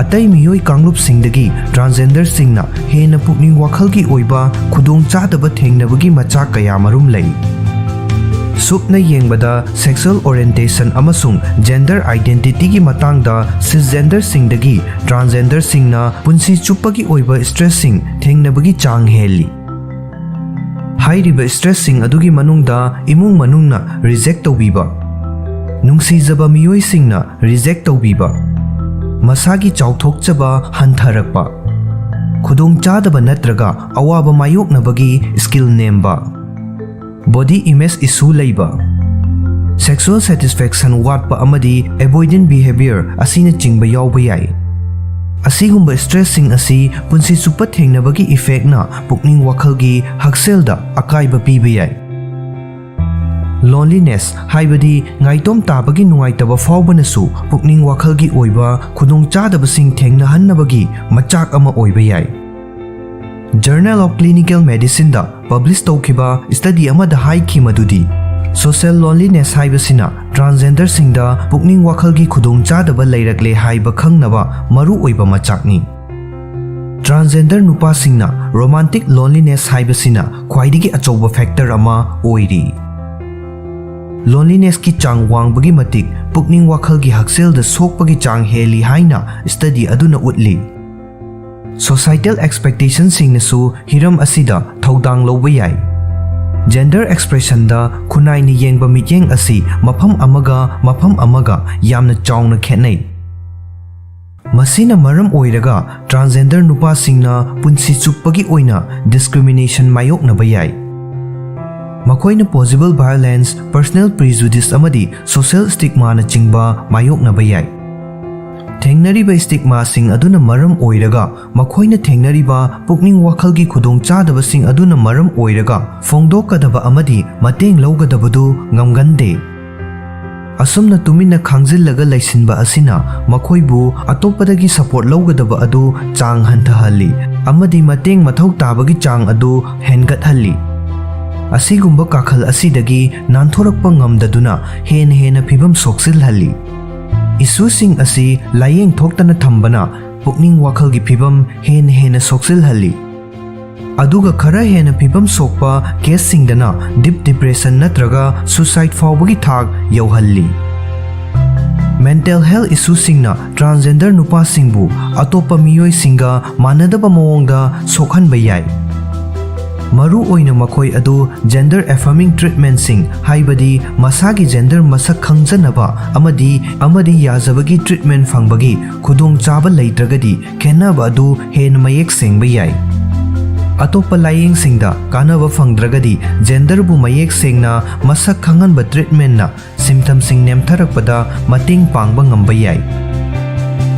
ꯑꯇꯩ ꯃꯤꯑꯣꯏ ꯀꯥꯡꯂꯨꯞꯁꯤꯡꯗꯒꯤ transgenderꯁꯤꯡꯅ ꯍꯦꯟꯅ ꯄꯨꯛꯅꯤꯡ ꯋꯥꯈꯜꯒꯤ ꯑꯣꯏꯕ ꯈꯨꯗꯣꯡꯆꯥꯗꯕ ꯊꯦꯡꯅꯕꯒꯤ ꯃꯆꯥꯛ ꯀꯌꯥꯃꯔꯨꯝ ꯂꯩ꯫ ꯁꯨꯞꯅ ꯌꯦꯡꯕꯗ, sexual orientation ꯑꯃꯁꯨꯡ gender identityꯒꯤ ꯃꯇꯥꯡꯗ cisgenderꯁꯤꯡꯗꯒꯤ transgenderꯁꯤꯡꯅ ꯄꯨꯟꯁꯤ ꯆꯨꯞꯄꯒꯤ ꯑꯣꯏꯕ stressꯁꯤꯡ ꯊꯦꯡꯅꯕꯒꯤ ꯆꯥꯡ ꯍꯦꯜꯂꯤ꯫ ꯍꯥꯏꯔꯤꯕ stressꯁꯤꯡ ꯑꯗꯨꯒꯤ ꯃꯅꯨꯡꯗ ꯏꯃꯨꯡ ꯃꯅꯨꯡꯅ reject ꯇꯧꯕꯤꯕ, ꯅꯨꯡꯁꯤꯖꯕ ꯃꯤꯑꯣꯏꯁꯤꯡꯅ reject ꯇꯧꯕꯤꯕ, ꯃꯁꯥꯒꯤ ꯆꯥꯎꯊꯣꯛꯆꯕ ꯍꯟꯊꯔꯛꯄ, ꯈꯨꯗꯣꯡꯆꯥꯗꯕ ꯅꯠꯇ꯭ꯔꯒ ꯑꯋꯥꯕ ꯃꯥꯌꯣꯛꯅꯕꯒꯤ skill ꯅꯦꯝꯕ, body image issue ꯂꯩꯕ, sexual satisfaction ꯋꯥꯠꯄ ꯑꯃꯗꯤ avoidant behavior ꯑꯁꯤꯅꯆꯤꯡꯕ ꯌꯥꯎꯕ ꯌꯥꯏ꯫ ꯑꯁꯤꯒꯨꯝꯕ stressꯁꯤꯡ ꯑꯁꯤ ꯄꯨꯟꯁꯤ ꯆꯨꯞꯄ ꯊꯦꯡꯅꯕꯒꯤ effectꯅ ꯄꯨꯛꯅꯤꯡ ꯋꯥꯈꯜꯒꯤ ꯍꯛꯁꯦꯜꯗ ꯑꯀꯥꯏꯕ ꯄꯤꯕ ꯌꯥꯏ꯫ Loneliness ꯍꯥꯏꯕꯗꯤ ꯉꯥꯏꯇꯣꯝ ꯇꯥꯕꯒꯤ ꯅꯨꯡꯉꯥꯏꯇꯕ ꯐꯥꯎꯕꯅꯁꯨ ꯄꯨꯛꯅꯤꯡ ꯋꯥꯈꯜꯒꯤ ꯑꯣꯏꯕ ꯈꯨꯗꯣꯡꯆꯥꯗꯕꯁꯤꯡ ꯊꯦꯡꯅꯍꯟꯅꯕꯒꯤ ꯃꯆꯥꯛ ꯑꯃ ꯑꯣꯏꯕ ꯌꯥꯏ꯫ Journal of Clinical Medicineꯗ publish ꯇꯧꯈꯤꯕ study ꯑꯃꯗ ꯍꯥꯏꯈꯤ ꯃꯗꯨꯗꯤ, social loneliness ꯍꯥꯏꯕꯁꯤꯅ transgenderꯁꯤꯡꯗ ꯄꯨꯛꯅꯤꯡ ꯋꯥꯈꯜꯒꯤ ꯈꯨꯗꯣꯡꯆꯥꯗꯕ ꯂꯩꯔꯛꯂꯦ ꯍꯥꯏꯕ ꯈꯪꯅꯕ ꯃꯔꯨꯑꯣꯏꯕ ꯃꯆꯥꯛꯅꯤ꯫ Transgender ꯅꯨꯄꯥꯁꯤꯡꯅ romantic loneliness ꯍꯥꯏꯕꯁꯤꯅ ꯈ꯭ꯋꯥꯏꯗꯒꯤ ꯑꯆꯧꯕ factor ꯑꯃ ꯑꯣꯏꯔꯤ꯫ Lonelinessꯀꯤ ꯆꯥꯡ ꯋꯥꯡꯕꯒꯤ ꯃꯇꯤꯛ ꯄꯨꯛꯅꯤꯡ ꯋꯥꯈꯜꯒꯤ ꯍꯛꯁꯦꯜꯗ ꯁꯣꯛꯄꯒꯤ ꯆꯥꯡ ꯍꯦꯜꯂꯤ ꯍꯥꯏꯅ study ꯑꯗꯨꯅ ꯎꯠꯂꯤ꯫ Societal expectationꯁꯤꯡꯅꯁꯨ ꯍꯤꯔꯝ ꯑꯁꯤꯗ ꯊꯧꯗꯥꯡ ꯂꯧꯕ ꯌꯥꯏ꯫ Gender expressionꯗ ꯈꯨꯟꯅꯥꯏꯅ ꯌꯦꯡꯕ ꯃꯤꯠꯌꯦꯡ ꯑꯁꯤ ꯃꯐꯝ ꯑꯃꯒ ꯃꯐꯝ ꯑꯃꯒ ꯌꯥꯝꯅ ꯆꯥꯎꯅ ꯈꯦꯠꯅꯩ꯫ ꯃꯁꯤꯅ ꯃꯔꯝ ꯑꯣꯏꯔꯒ transgender ꯅꯨꯄꯥꯁꯤꯡꯅ ꯄꯨꯟꯁꯤ ꯆꯨꯞꯄꯒꯤ ꯑꯣꯏꯅ discrimination ꯃꯥꯌꯣꯛꯅꯕ ꯌꯥꯏ꯫ ꯃꯈꯣꯏꯅ possible violence, personal prejudice ꯑꯃꯗꯤ social stigmaꯅꯆꯤꯡꯕ ꯃꯥꯌꯣꯛꯅꯕ ꯌꯥꯏ꯫ ꯊꯦꯡꯅꯔꯤꯕ stigmaꯁꯤꯡ ꯑꯗꯨꯅ ꯃꯔꯝ ꯑꯣꯏꯔꯒ ꯃꯈꯣꯏꯅ ꯊꯦꯡꯅꯔꯤꯕ ꯄꯨꯛꯅꯤꯡ ꯋꯥꯈꯜꯒꯤ ꯈꯨꯗꯣꯡꯆꯥꯗꯕꯁꯤꯡ ꯑꯗꯨꯅ ꯃꯔꯝ ꯑꯣꯏꯔꯒ ꯐꯣꯡꯗꯣꯛꯀꯗꯕ ꯑꯃꯗꯤ ꯃꯇꯦꯡ ꯂꯧꯒꯗꯕꯗꯨ ꯉꯝꯒꯟꯗꯦ꯫ ꯑꯁꯨꯝꯅ ꯇꯨꯃꯤꯟꯅ ꯈꯥꯡꯖꯤꯜꯂꯒ ꯂꯩꯁꯤꯟꯕ ꯑꯁꯤꯅ ꯃꯈꯣꯏꯕꯨ ꯑꯇꯣꯞꯄꯗꯒꯤ support ꯂꯧꯒꯗꯕ ꯑꯗꯨ ꯆꯥꯡ ꯍꯟꯊꯍꯜꯂꯤ ꯑꯃꯗꯤ ꯃꯇꯦꯡ ꯃꯊꯧ ꯇꯥꯕꯒꯤ ꯆꯥꯡ ꯑꯗꯨ ꯍꯦꯟꯒꯠꯍꯜꯂꯤ꯫ ꯑꯁꯤꯒꯨꯝꯕ ꯀꯥꯈꯜ ꯑꯁꯤꯗꯒꯤ ꯅꯥꯟꯊꯣꯔꯛꯄ ꯉꯝꯗꯗꯨꯅ ꯍꯦꯟꯅ ꯍꯦꯟꯅ ꯐꯤꯚꯝ ꯁꯣꯛꯆꯤꯜꯍꯜꯂꯤ꯫ ꯏꯁꯨꯁꯤꯡ ꯑꯁꯤ ꯂꯥꯌꯦꯡ ꯊꯣꯛꯇꯅ ꯊꯝꯕꯅ ꯄꯨꯛꯅꯤꯡ ꯋꯥꯈꯜꯒꯤ ꯐꯤꯕꯝ ꯍꯦꯟꯅ ꯍꯦꯟꯅ ꯁꯣꯛꯆꯤꯜꯍꯜꯂꯤ꯫ ꯑꯗꯨꯒ ꯈꯔ ꯍꯦꯟꯅ ꯐꯤꯕꯝ ꯁꯣꯛꯄ ꯀꯦꯁꯁꯤꯡꯗꯅ ꯗꯤꯞ ꯗꯤꯄ꯭ꯔꯦꯁꯟ ꯅꯠꯇ꯭ꯔꯒ ꯁꯨꯁꯥꯏꯗ ꯐꯥꯎꯕꯒꯤ ꯊꯥꯛ ꯌꯧꯍꯜꯂꯤ꯫ ꯃꯦꯟꯇꯦꯜ ꯍꯦꯜꯊ ꯏꯁꯨꯁꯤꯡꯅ ꯇ꯭ꯔꯥꯟꯁꯖꯦꯟꯗꯔ ꯅꯨꯄꯥꯁꯤꯡꯕꯨ ꯑꯇꯣꯞꯄ ꯃꯤꯑꯣꯏꯁꯤꯡꯒ ꯃꯥꯟꯅꯗꯕ ꯃꯑꯣꯡꯗ ꯁꯣꯛꯍꯟꯕ ꯌꯥꯏ꯫ ꯃꯔꯨ ꯑꯣꯏꯅ ꯃꯈꯣꯏ ꯑꯗꯨ ꯖꯦꯟꯗꯔ ꯑꯦꯐꯔꯃꯤꯡ ꯇ꯭ꯔꯤꯠꯃꯦꯟꯠꯁꯤꯡ, ꯍꯥꯏꯕꯗꯤ ꯃꯁꯥꯒꯤ ꯖꯦꯟꯗꯔ ꯃꯁꯛ ꯈꯪꯖꯅꯕ ꯑꯃꯗꯤ, ꯑꯃꯗꯤ ꯌꯥꯖꯕꯒꯤ ꯇ꯭ꯔꯤꯠꯃꯦꯟꯠ ꯐꯪꯕꯒꯤ ꯈꯨꯗꯣꯡꯆꯥꯕ ꯂꯩꯇ꯭ꯔꯒꯗꯤ, ꯈꯦꯠꯅꯕ ꯑꯗꯨ ꯍꯦꯟꯅ ꯃꯌꯦꯛ ꯁꯦꯡꯕ ꯌꯥꯏ꯫ ꯑꯇꯣꯞꯄ ꯂꯥꯌꯦꯡꯁꯤꯡꯗ ꯀꯥꯟꯅꯕ ꯐꯪꯗ꯭ꯔꯒꯗꯤ, ꯖꯦꯟꯗꯔꯕꯨ ꯃꯌꯦꯛ ꯁꯦꯡꯅ ꯃꯁꯛ ꯈꯪꯍꯟꯕ ꯇ꯭ꯔꯤꯠꯃꯦꯟꯠꯅ ꯁꯤꯝꯇꯝꯁꯤꯡ ꯅꯦꯝꯊꯔꯛꯄꯗ ꯃꯇꯦꯡ ꯄꯥꯡꯕ ꯉꯝꯕ ꯌꯥꯏ꯫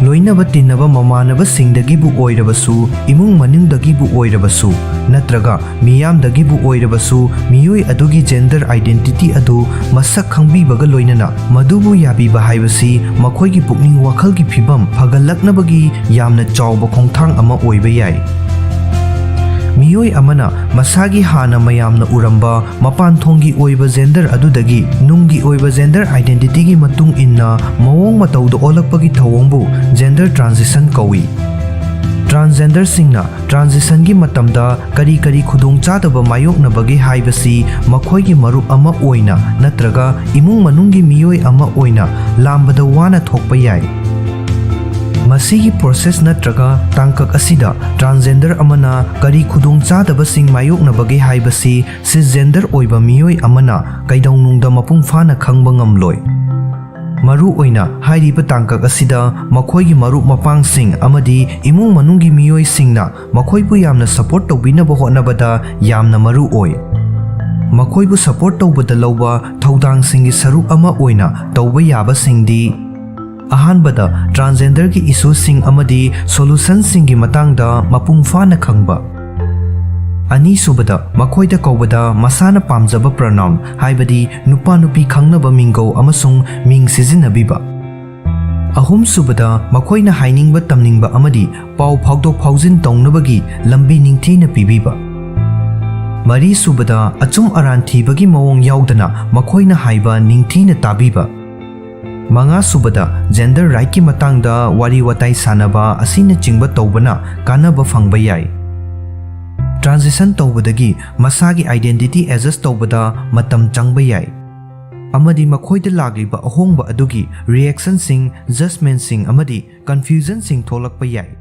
ꯂꯣꯏꯅꯕ ꯇꯤꯟꯅꯕ ꯃꯃꯥꯟꯅꯕꯁꯤꯡꯗꯒꯤꯕꯨ ꯑꯣꯏꯔꯕꯁꯨ, ꯏꯃꯨꯡ ꯃꯅꯨꯡꯗꯒꯤꯕꯨ ꯑꯣꯏꯔꯕꯁꯨ, ꯅꯠꯇ꯭ꯔꯒ ꯃꯤꯌꯥꯝꯗꯒꯤꯕꯨ ꯑꯣꯏꯔꯕꯁꯨ, ꯃꯤꯑꯣꯏ ꯑꯗꯨꯒꯤ ꯖꯦꯟꯗꯔ ꯑꯥꯏꯗꯦꯟꯇꯤꯇꯤ ꯑꯗꯨ ꯃꯁꯛ ꯈꯪꯕꯤꯕꯒ ꯂꯣꯏꯅꯅ ꯃꯗꯨꯕꯨ ꯌꯥꯕꯤꯕ ꯍꯥꯏꯕꯁꯤ ꯃꯈꯣꯏꯒꯤ ꯄꯨꯛꯅꯤꯡ ꯋꯥꯈꯜꯒꯤ ꯐꯤꯕꯝ ꯐꯒꯠꯂꯛꯅꯕꯒꯤ ꯌꯥꯝꯅ ꯆꯥꯎꯕ ꯈꯣꯡꯊꯥꯡ ꯑꯃ ꯑꯣꯏꯕ ꯌꯥꯏ꯫ ꯃꯤꯑꯣꯏ ꯑꯃꯅ ꯃꯁꯥꯒꯤ ꯍꯥꯟꯅ ꯃꯌꯥꯝꯅ ꯎꯔꯝꯕ ꯃꯄꯥꯟ ꯊꯣꯡꯒꯤ ꯑꯣꯏꯕ ꯖꯦꯟꯗꯔ ꯑꯗꯨꯗꯒꯤ ꯅꯨꯡꯒꯤ ꯑꯣꯏꯕ ꯖꯦꯟꯗꯔ ꯑꯥꯏꯗꯦꯟꯇꯤꯇꯤꯒꯤ ꯃꯇꯨꯡ ꯏꯟꯅ ꯃꯑꯣꯡ ꯃꯇꯧꯗ ꯑꯣꯜꯂꯛꯄꯒꯤ ꯊꯧꯑꯣꯡꯕꯨ ꯖꯦꯟꯗꯔ ꯇ꯭ꯔꯥꯟꯖꯤꯁꯟ ꯀꯧꯏ꯫ ꯇ꯭ꯔꯥꯟꯁꯖꯦꯟꯗꯔꯁꯤꯡꯅ ꯇ꯭ꯔꯥꯟꯖꯤꯁꯟꯒꯤ ꯃꯇꯝꯗ ꯀꯔꯤ ꯀꯔꯤ ꯈꯨꯗꯣꯡꯆꯥꯗꯕ ꯃꯥꯌꯣꯛꯅꯕꯒꯦ ꯍꯥꯏꯕꯁꯤ ꯃꯈꯣꯏꯒꯤ ꯃꯔꯨꯞ ꯑꯃ ꯑꯣꯏꯅ ꯅꯠꯇ꯭ꯔꯒ ꯏꯃꯨꯡ ꯃꯅꯨꯡꯒꯤ ꯃꯤꯑꯣꯏ ꯑꯃ ꯑꯣꯏꯅ ꯂꯥꯝꯕꯗ ꯋꯥꯅ ꯊꯣꯛꯄ ꯌꯥꯏ꯫ ꯃꯁꯤꯒꯤ ꯄ꯭ꯔꯣꯁꯦꯁ ꯅꯠꯇ꯭ꯔꯒ ꯇꯥꯡꯀꯛ ꯑꯁꯤꯗ ꯇ꯭ꯔꯥꯟꯁꯖꯦꯟꯗꯔ ꯑꯃꯅ ꯀꯔꯤ ꯈꯨꯗꯣꯡꯆꯥꯗꯕꯁꯤꯡ ꯃꯥꯌꯣꯛꯅꯕꯒꯦ ꯍꯥꯏꯕꯁꯤ ꯁꯤꯁꯖꯦꯟꯗꯔ ꯑꯣꯏꯕ ꯃꯤꯑꯣꯏ ꯑꯃꯅ ꯀꯩꯗꯧꯅꯨꯡꯗ ꯃꯄꯨꯡ ꯐꯥꯅ ꯈꯪꯕ ꯉꯝꯂꯣꯏ꯫ ꯃꯔꯨ ꯑꯣꯏꯅ ꯍꯥꯏꯔꯤꯕ ꯇꯥꯡꯀꯛ ꯑꯁꯤꯗ ꯃꯈꯣꯏꯒꯤ ꯃꯔꯨꯞ ꯃꯄꯥꯡꯁꯤꯡ ꯑꯃꯗꯤ ꯏꯃꯨꯡ ꯃꯅꯨꯡꯒꯤ ꯃꯤꯑꯣꯏꯁꯤꯡꯅ ꯃꯈꯣꯏꯕꯨ ꯌꯥꯝꯅ ꯁꯄꯣꯔꯠ ꯇꯧꯕꯤꯅꯕ ꯍꯣꯠꯅꯕꯗ ꯌꯥꯝꯅ ꯃꯔꯨ ꯑꯣꯏ꯫ ꯃꯈꯣꯏꯕꯨ ꯁꯄꯣꯔꯠ ꯇꯧꯕꯗ ꯂꯧꯕ ꯊꯧꯗꯥꯡꯁꯤꯡꯒꯤ ꯁꯔꯨꯛ ꯑꯃ ꯑꯣꯏꯅ ꯇꯧꯕ ꯌꯥꯕꯁꯤꯡꯗꯤ: ꯑꯍꯥꯟꯕꯗ, ꯇ꯭ꯔꯥꯟꯁꯖꯦꯟꯗꯔꯒꯤ ꯏꯁꯨꯁꯤꯡ ꯑꯃꯗꯤ ꯁꯣꯂꯨꯁꯟꯁꯤꯡꯒꯤ ꯃꯇꯥꯡꯗ ꯃꯄꯨꯡ ꯐꯥꯅ ꯈꯪꯕ꯫ ꯑꯅꯤꯁꯨꯕꯗ, ꯃꯈꯣꯏꯗ ꯀꯧꯕꯗ ꯃꯁꯥꯅ ꯄꯥꯝꯖꯕ ꯄ꯭ꯔꯣꯅꯥꯎꯟ, ꯍꯥꯏꯕꯗꯤ ꯅꯨꯄꯥ ꯅꯨꯄꯤ ꯈꯪꯅꯕ ꯃꯤꯡꯒꯧ ꯑꯃꯁꯨꯡ ꯃꯤꯡ ꯁꯤꯖꯤꯟꯅꯕꯤꯕ꯫ ꯑꯍꯨꯝꯁꯨꯕꯗ, ꯃꯈꯣꯏꯅ ꯍꯥꯏꯅꯤꯡꯕ ꯇꯝꯅꯤꯡꯕ ꯑꯃꯗꯤ ꯄꯥꯎ ꯐꯥꯎꯗꯣꯛ ꯐꯥꯎꯖꯤꯟ ꯇꯧꯅꯕꯒꯤ ꯂꯝꯕꯤ ꯅꯤꯡꯊꯤꯅ ꯄꯤꯕꯤꯕ꯫ ꯃꯔꯤꯁꯨꯕꯗ, ꯑꯆꯨꯝ ꯑꯔꯥꯟ ꯊꯤꯕꯒꯤ ꯃꯑꯣꯡ ꯌꯥꯎꯗꯅ ꯃꯈꯣꯏꯅ ꯍꯥꯏꯕ ꯅꯤꯡꯊꯤꯅ ꯇꯥꯕꯤꯕ꯫ ꯃꯉꯥꯁꯨꯕꯗ, gender rightꯀꯤ ꯃꯇꯥꯡꯗ ꯋꯥꯔꯤ ꯋꯥꯇꯥꯏ ꯁꯥꯟꯅꯕ ꯑꯁꯤꯅꯆꯤꯡꯕ ꯇꯧꯕꯅ ꯀꯥꯟꯅꯕ ꯐꯪꯕ ꯌꯥꯏ꯫ Transition ꯇꯧꯕꯗꯒꯤ ꯃꯁꯥꯒꯤ identity adjust ꯇꯧꯕꯗ ꯃꯇꯝ ꯆꯪꯕ ꯌꯥꯏ, ꯑꯃꯗꯤ ꯃꯈꯣꯏꯗ ꯂꯥꯛꯂꯤꯕ ꯑꯍꯣꯡꯕ ꯑꯗꯨꯒꯤ reactionꯁꯤꯡ, judgementꯁꯤꯡ ꯑꯃꯗꯤ confusionꯁꯤꯡ ꯊꯣꯛꯂꯛꯄ ꯌꯥꯏ꯫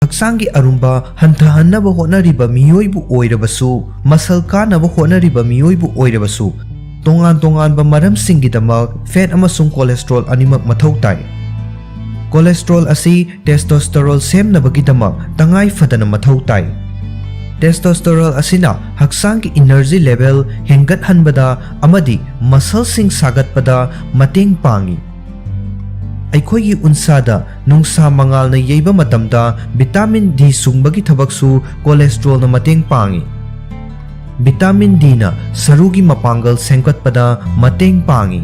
ꯍꯛꯆꯥꯡꯒꯤ ꯑꯔꯨꯝꯕ ꯍꯟꯊꯍꯟꯅꯕ ꯍꯣꯠꯅꯔꯤꯕ ꯃꯤꯑꯣꯏꯕꯨ ꯑꯣꯏꯔꯕꯁꯨ, muscle ꯀꯥꯅꯕ ꯍꯣꯠꯅꯔꯤꯕ ꯃꯤꯑꯣꯏꯕꯨ ꯑꯣꯏꯔꯕꯁꯨ, ꯇꯣꯉꯥꯟ ꯇꯣꯉꯥꯟꯕ ꯃꯔꯝꯁꯤꯡꯒꯤꯗꯃꯛ fat ꯑꯃꯁꯨꯡ cholesterol ꯑꯅꯤꯃꯛ ꯃꯊꯧ ꯇꯥꯏ꯫ Cholesterol ꯑꯁꯤ testosterone ꯁꯦꯝꯅꯕꯒꯤꯗꯃꯛ ꯇꯉꯥꯏ ꯐꯗꯅ ꯃꯊꯧ ꯇꯥꯏ꯫ Testosterone ꯑꯁꯤꯅ ꯍꯛꯆꯥꯡꯒꯤ energy level ꯍꯦꯟꯒꯠꯍꯟꯕꯗ ꯑꯃꯗꯤ muscleꯁꯤꯡ ꯁꯥꯒꯠꯄꯗ ꯃꯇꯦꯡ ꯄꯥꯡꯏ꯫ ꯑꯩꯈꯣꯏꯒꯤ ꯎꯟꯁꯥꯗ ꯅꯨꯡꯁꯥ ꯃꯉꯥꯜꯅ ꯌꯩꯕ ꯃꯇꯝꯗ vitamin D ꯁꯨꯡꯕꯒꯤ ꯊꯕꯛꯁꯨ cholesterolꯅ ꯃꯇꯦꯡ ꯄꯥꯡꯏ꯫ Vitamin Dꯅ ꯁꯔꯨꯒꯤ ꯃꯄꯥꯡꯒꯜ ꯁꯦꯝꯒꯠꯄꯗ ꯃꯇꯦꯡ ꯄꯥꯡꯏ꯫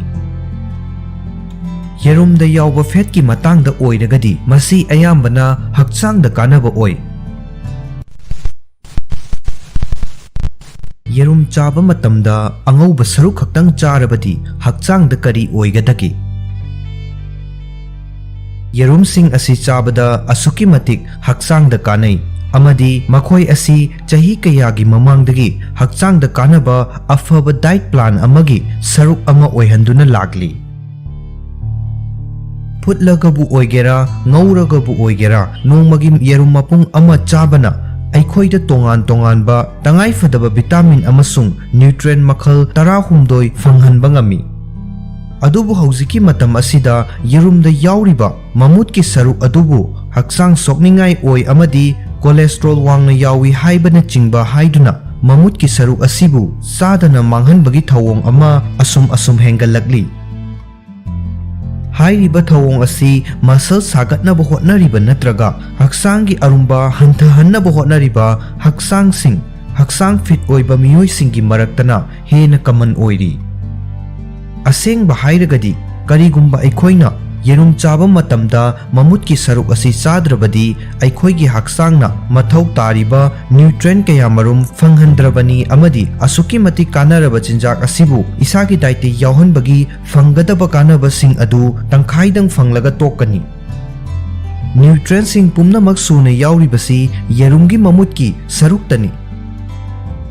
ꯌꯦꯔꯨꯝꯗ ꯌꯥꯎꯕ fatꯀꯤ ꯃꯇꯥꯡꯗ ꯑꯣꯏꯔꯒꯗꯤ, ꯃꯁꯤ ꯑꯌꯥꯝꯕꯅ ꯍꯛꯆꯥꯡꯗ ꯀꯥꯟꯅꯕ ꯑꯣꯏ꯫ ꯌꯦꯔꯨꯝ ꯆꯥꯕ ꯃꯇꯝꯗ ꯑꯉꯧꯕ ꯁꯔꯨꯛ ꯈꯛꯇꯪ ꯆꯥꯔꯕꯗꯤ ꯍꯛꯆꯥꯡꯗ ꯀꯔꯤ ꯑꯣꯏꯒꯗꯒꯦ? ꯌꯦꯔꯨꯝꯁꯤꯡ ꯑꯁꯤ ꯆꯥꯕꯗ ꯑꯁꯨꯛꯀꯤ ꯃꯇꯤꯛ ꯍꯛꯆꯥꯡꯗ ꯀꯥꯟꯅꯩ, ꯑꯃꯗꯤ ꯃꯈꯣꯏ ꯑꯁꯤ ꯆꯍꯤ ꯀꯌꯥꯒꯤ ꯃꯃꯥꯡꯗꯒꯤ ꯍꯛꯆꯥꯡꯗ ꯀꯥꯟꯅꯕ ꯑꯐꯕ diet plan ꯑꯃꯒꯤ ꯁꯔꯨꯛ ꯑꯃ ꯑꯣꯏꯍꯟꯗꯨꯅ ꯂꯥꯛꯂꯤ꯫ ꯐꯨꯠꯂꯒꯕꯨ ꯑꯣꯏꯒꯦꯔꯥ, ꯉꯧꯔꯒꯕꯨ ꯑꯣꯏꯒꯦꯔꯥ, ꯅꯣꯡꯃꯒꯤ ꯌꯦꯔꯨꯝ ꯃꯄꯨꯡ ꯑꯃ ꯆꯥꯕꯅ ꯑꯩꯈꯣꯏꯗ ꯇꯣꯉꯥꯟ ꯇꯣꯉꯥꯟꯕ ꯇꯉꯥꯏꯐꯗꯕ vitamin ꯑꯃꯁꯨꯡ nutrient ꯃꯈꯜ ꯇꯔꯥꯍꯨꯝꯗꯣꯏ ꯐꯪꯍꯟꯕ ꯉꯝꯃꯤ꯫ ꯑꯗꯨꯕꯨ ꯍꯧꯖꯤꯛꯀꯤ ꯃꯇꯝ ꯑꯁꯤꯗ ꯌꯦꯔꯨꯝꯗ ꯌꯥꯎꯔꯤꯕ ꯃꯃꯨꯠꯀꯤ ꯁꯔꯨꯛ ꯑꯗꯨꯕꯨ ꯍꯛꯆꯥꯡ ꯁꯣꯛꯅꯤꯡꯉꯥꯏ ꯑꯣꯏ ꯑꯃꯗꯤ cholesterol ꯋꯥꯡꯅ ꯌꯥꯎꯏ ꯍꯥꯏꯕꯅꯆꯤꯡꯕ ꯍꯥꯏꯗꯨꯅ, ꯃꯃꯨꯠꯀꯤ ꯁꯔꯨꯛ ꯑꯁꯤꯕꯨ ꯆꯥꯗꯅ ꯃꯥꯡꯍꯟꯕꯒꯤ ꯊꯧꯑꯣꯡ ꯑꯃ ꯑꯁꯨꯝ ꯑꯁꯨꯝ ꯍꯦꯟꯒꯠꯂꯛꯂꯤ꯫ ꯍꯥꯏꯔꯤꯕ ꯊꯧꯑꯣꯡ ꯑꯁꯤ muscle ꯁꯥꯒꯠꯅꯕ ꯍꯣꯠꯅꯔꯤꯕ ꯅꯠꯇ꯭ꯔꯒ ꯍꯛꯆꯥꯡꯒꯤ ꯑꯔꯨꯝꯕ ꯍꯟꯊꯍꯟꯅꯕ ꯍꯣꯠꯅꯔꯤꯕ ꯍꯛꯆꯥꯡꯁꯤꯡ, ꯍꯛꯆꯥꯡ fit ꯑꯣꯏꯕ ꯃꯤꯑꯣꯏꯁꯤꯡꯒꯤ ꯃꯔꯛꯇꯅ ꯍꯦꯟꯅ common ꯑꯣꯏꯔꯤ꯫ ꯑꯁꯦꯡꯕ ꯍꯥꯏꯔꯒꯗꯤ, ꯀꯔꯤꯒꯨꯝꯕ ꯑꯩꯈꯣꯏꯅ ꯌꯦꯔꯨꯝ ꯆꯥꯕ ꯃꯇꯝꯗ ꯃꯃꯨꯠꯀꯤ ꯁꯔꯨꯛ ꯑꯁꯤ ꯆꯥꯗ꯭ꯔꯕꯗꯤ ꯑꯩꯈꯣꯏꯒꯤ ꯍꯛꯆꯥꯡꯅ ꯃꯊꯧ ꯇꯥꯔꯤꯕ nutrient ꯀꯌꯥꯃꯔꯨꯝ ꯐꯪꯍꯟꯗ꯭ꯔꯕꯅꯤ ꯑꯃꯗꯤ ꯑꯁꯨꯛꯀꯤ ꯃꯇꯤꯛ ꯀꯥꯟꯅꯔꯕ ꯆꯤꯟꯖꯥꯛ ꯑꯁꯤꯕꯨ ꯏꯁꯥꯒꯤ dietꯇ ꯌꯥꯎꯍꯟꯕꯒꯤ ꯐꯪꯒꯗꯕ ꯀꯥꯟꯅꯕꯁꯤꯡ ꯑꯗꯨ ꯇꯪꯈꯥꯏꯗꯪ ꯐꯪꯂꯒ ꯇꯣꯛꯀꯅꯤ꯫ Nutrientꯁꯤꯡ ꯄꯨꯝꯅꯃꯛ ꯁꯨꯅ ꯌꯥꯎꯔꯤꯕꯁꯤ ꯌꯦꯔꯨꯝꯒꯤ ꯃꯃꯨꯠꯀꯤ ꯁꯔꯨꯛꯇꯅꯤ꯫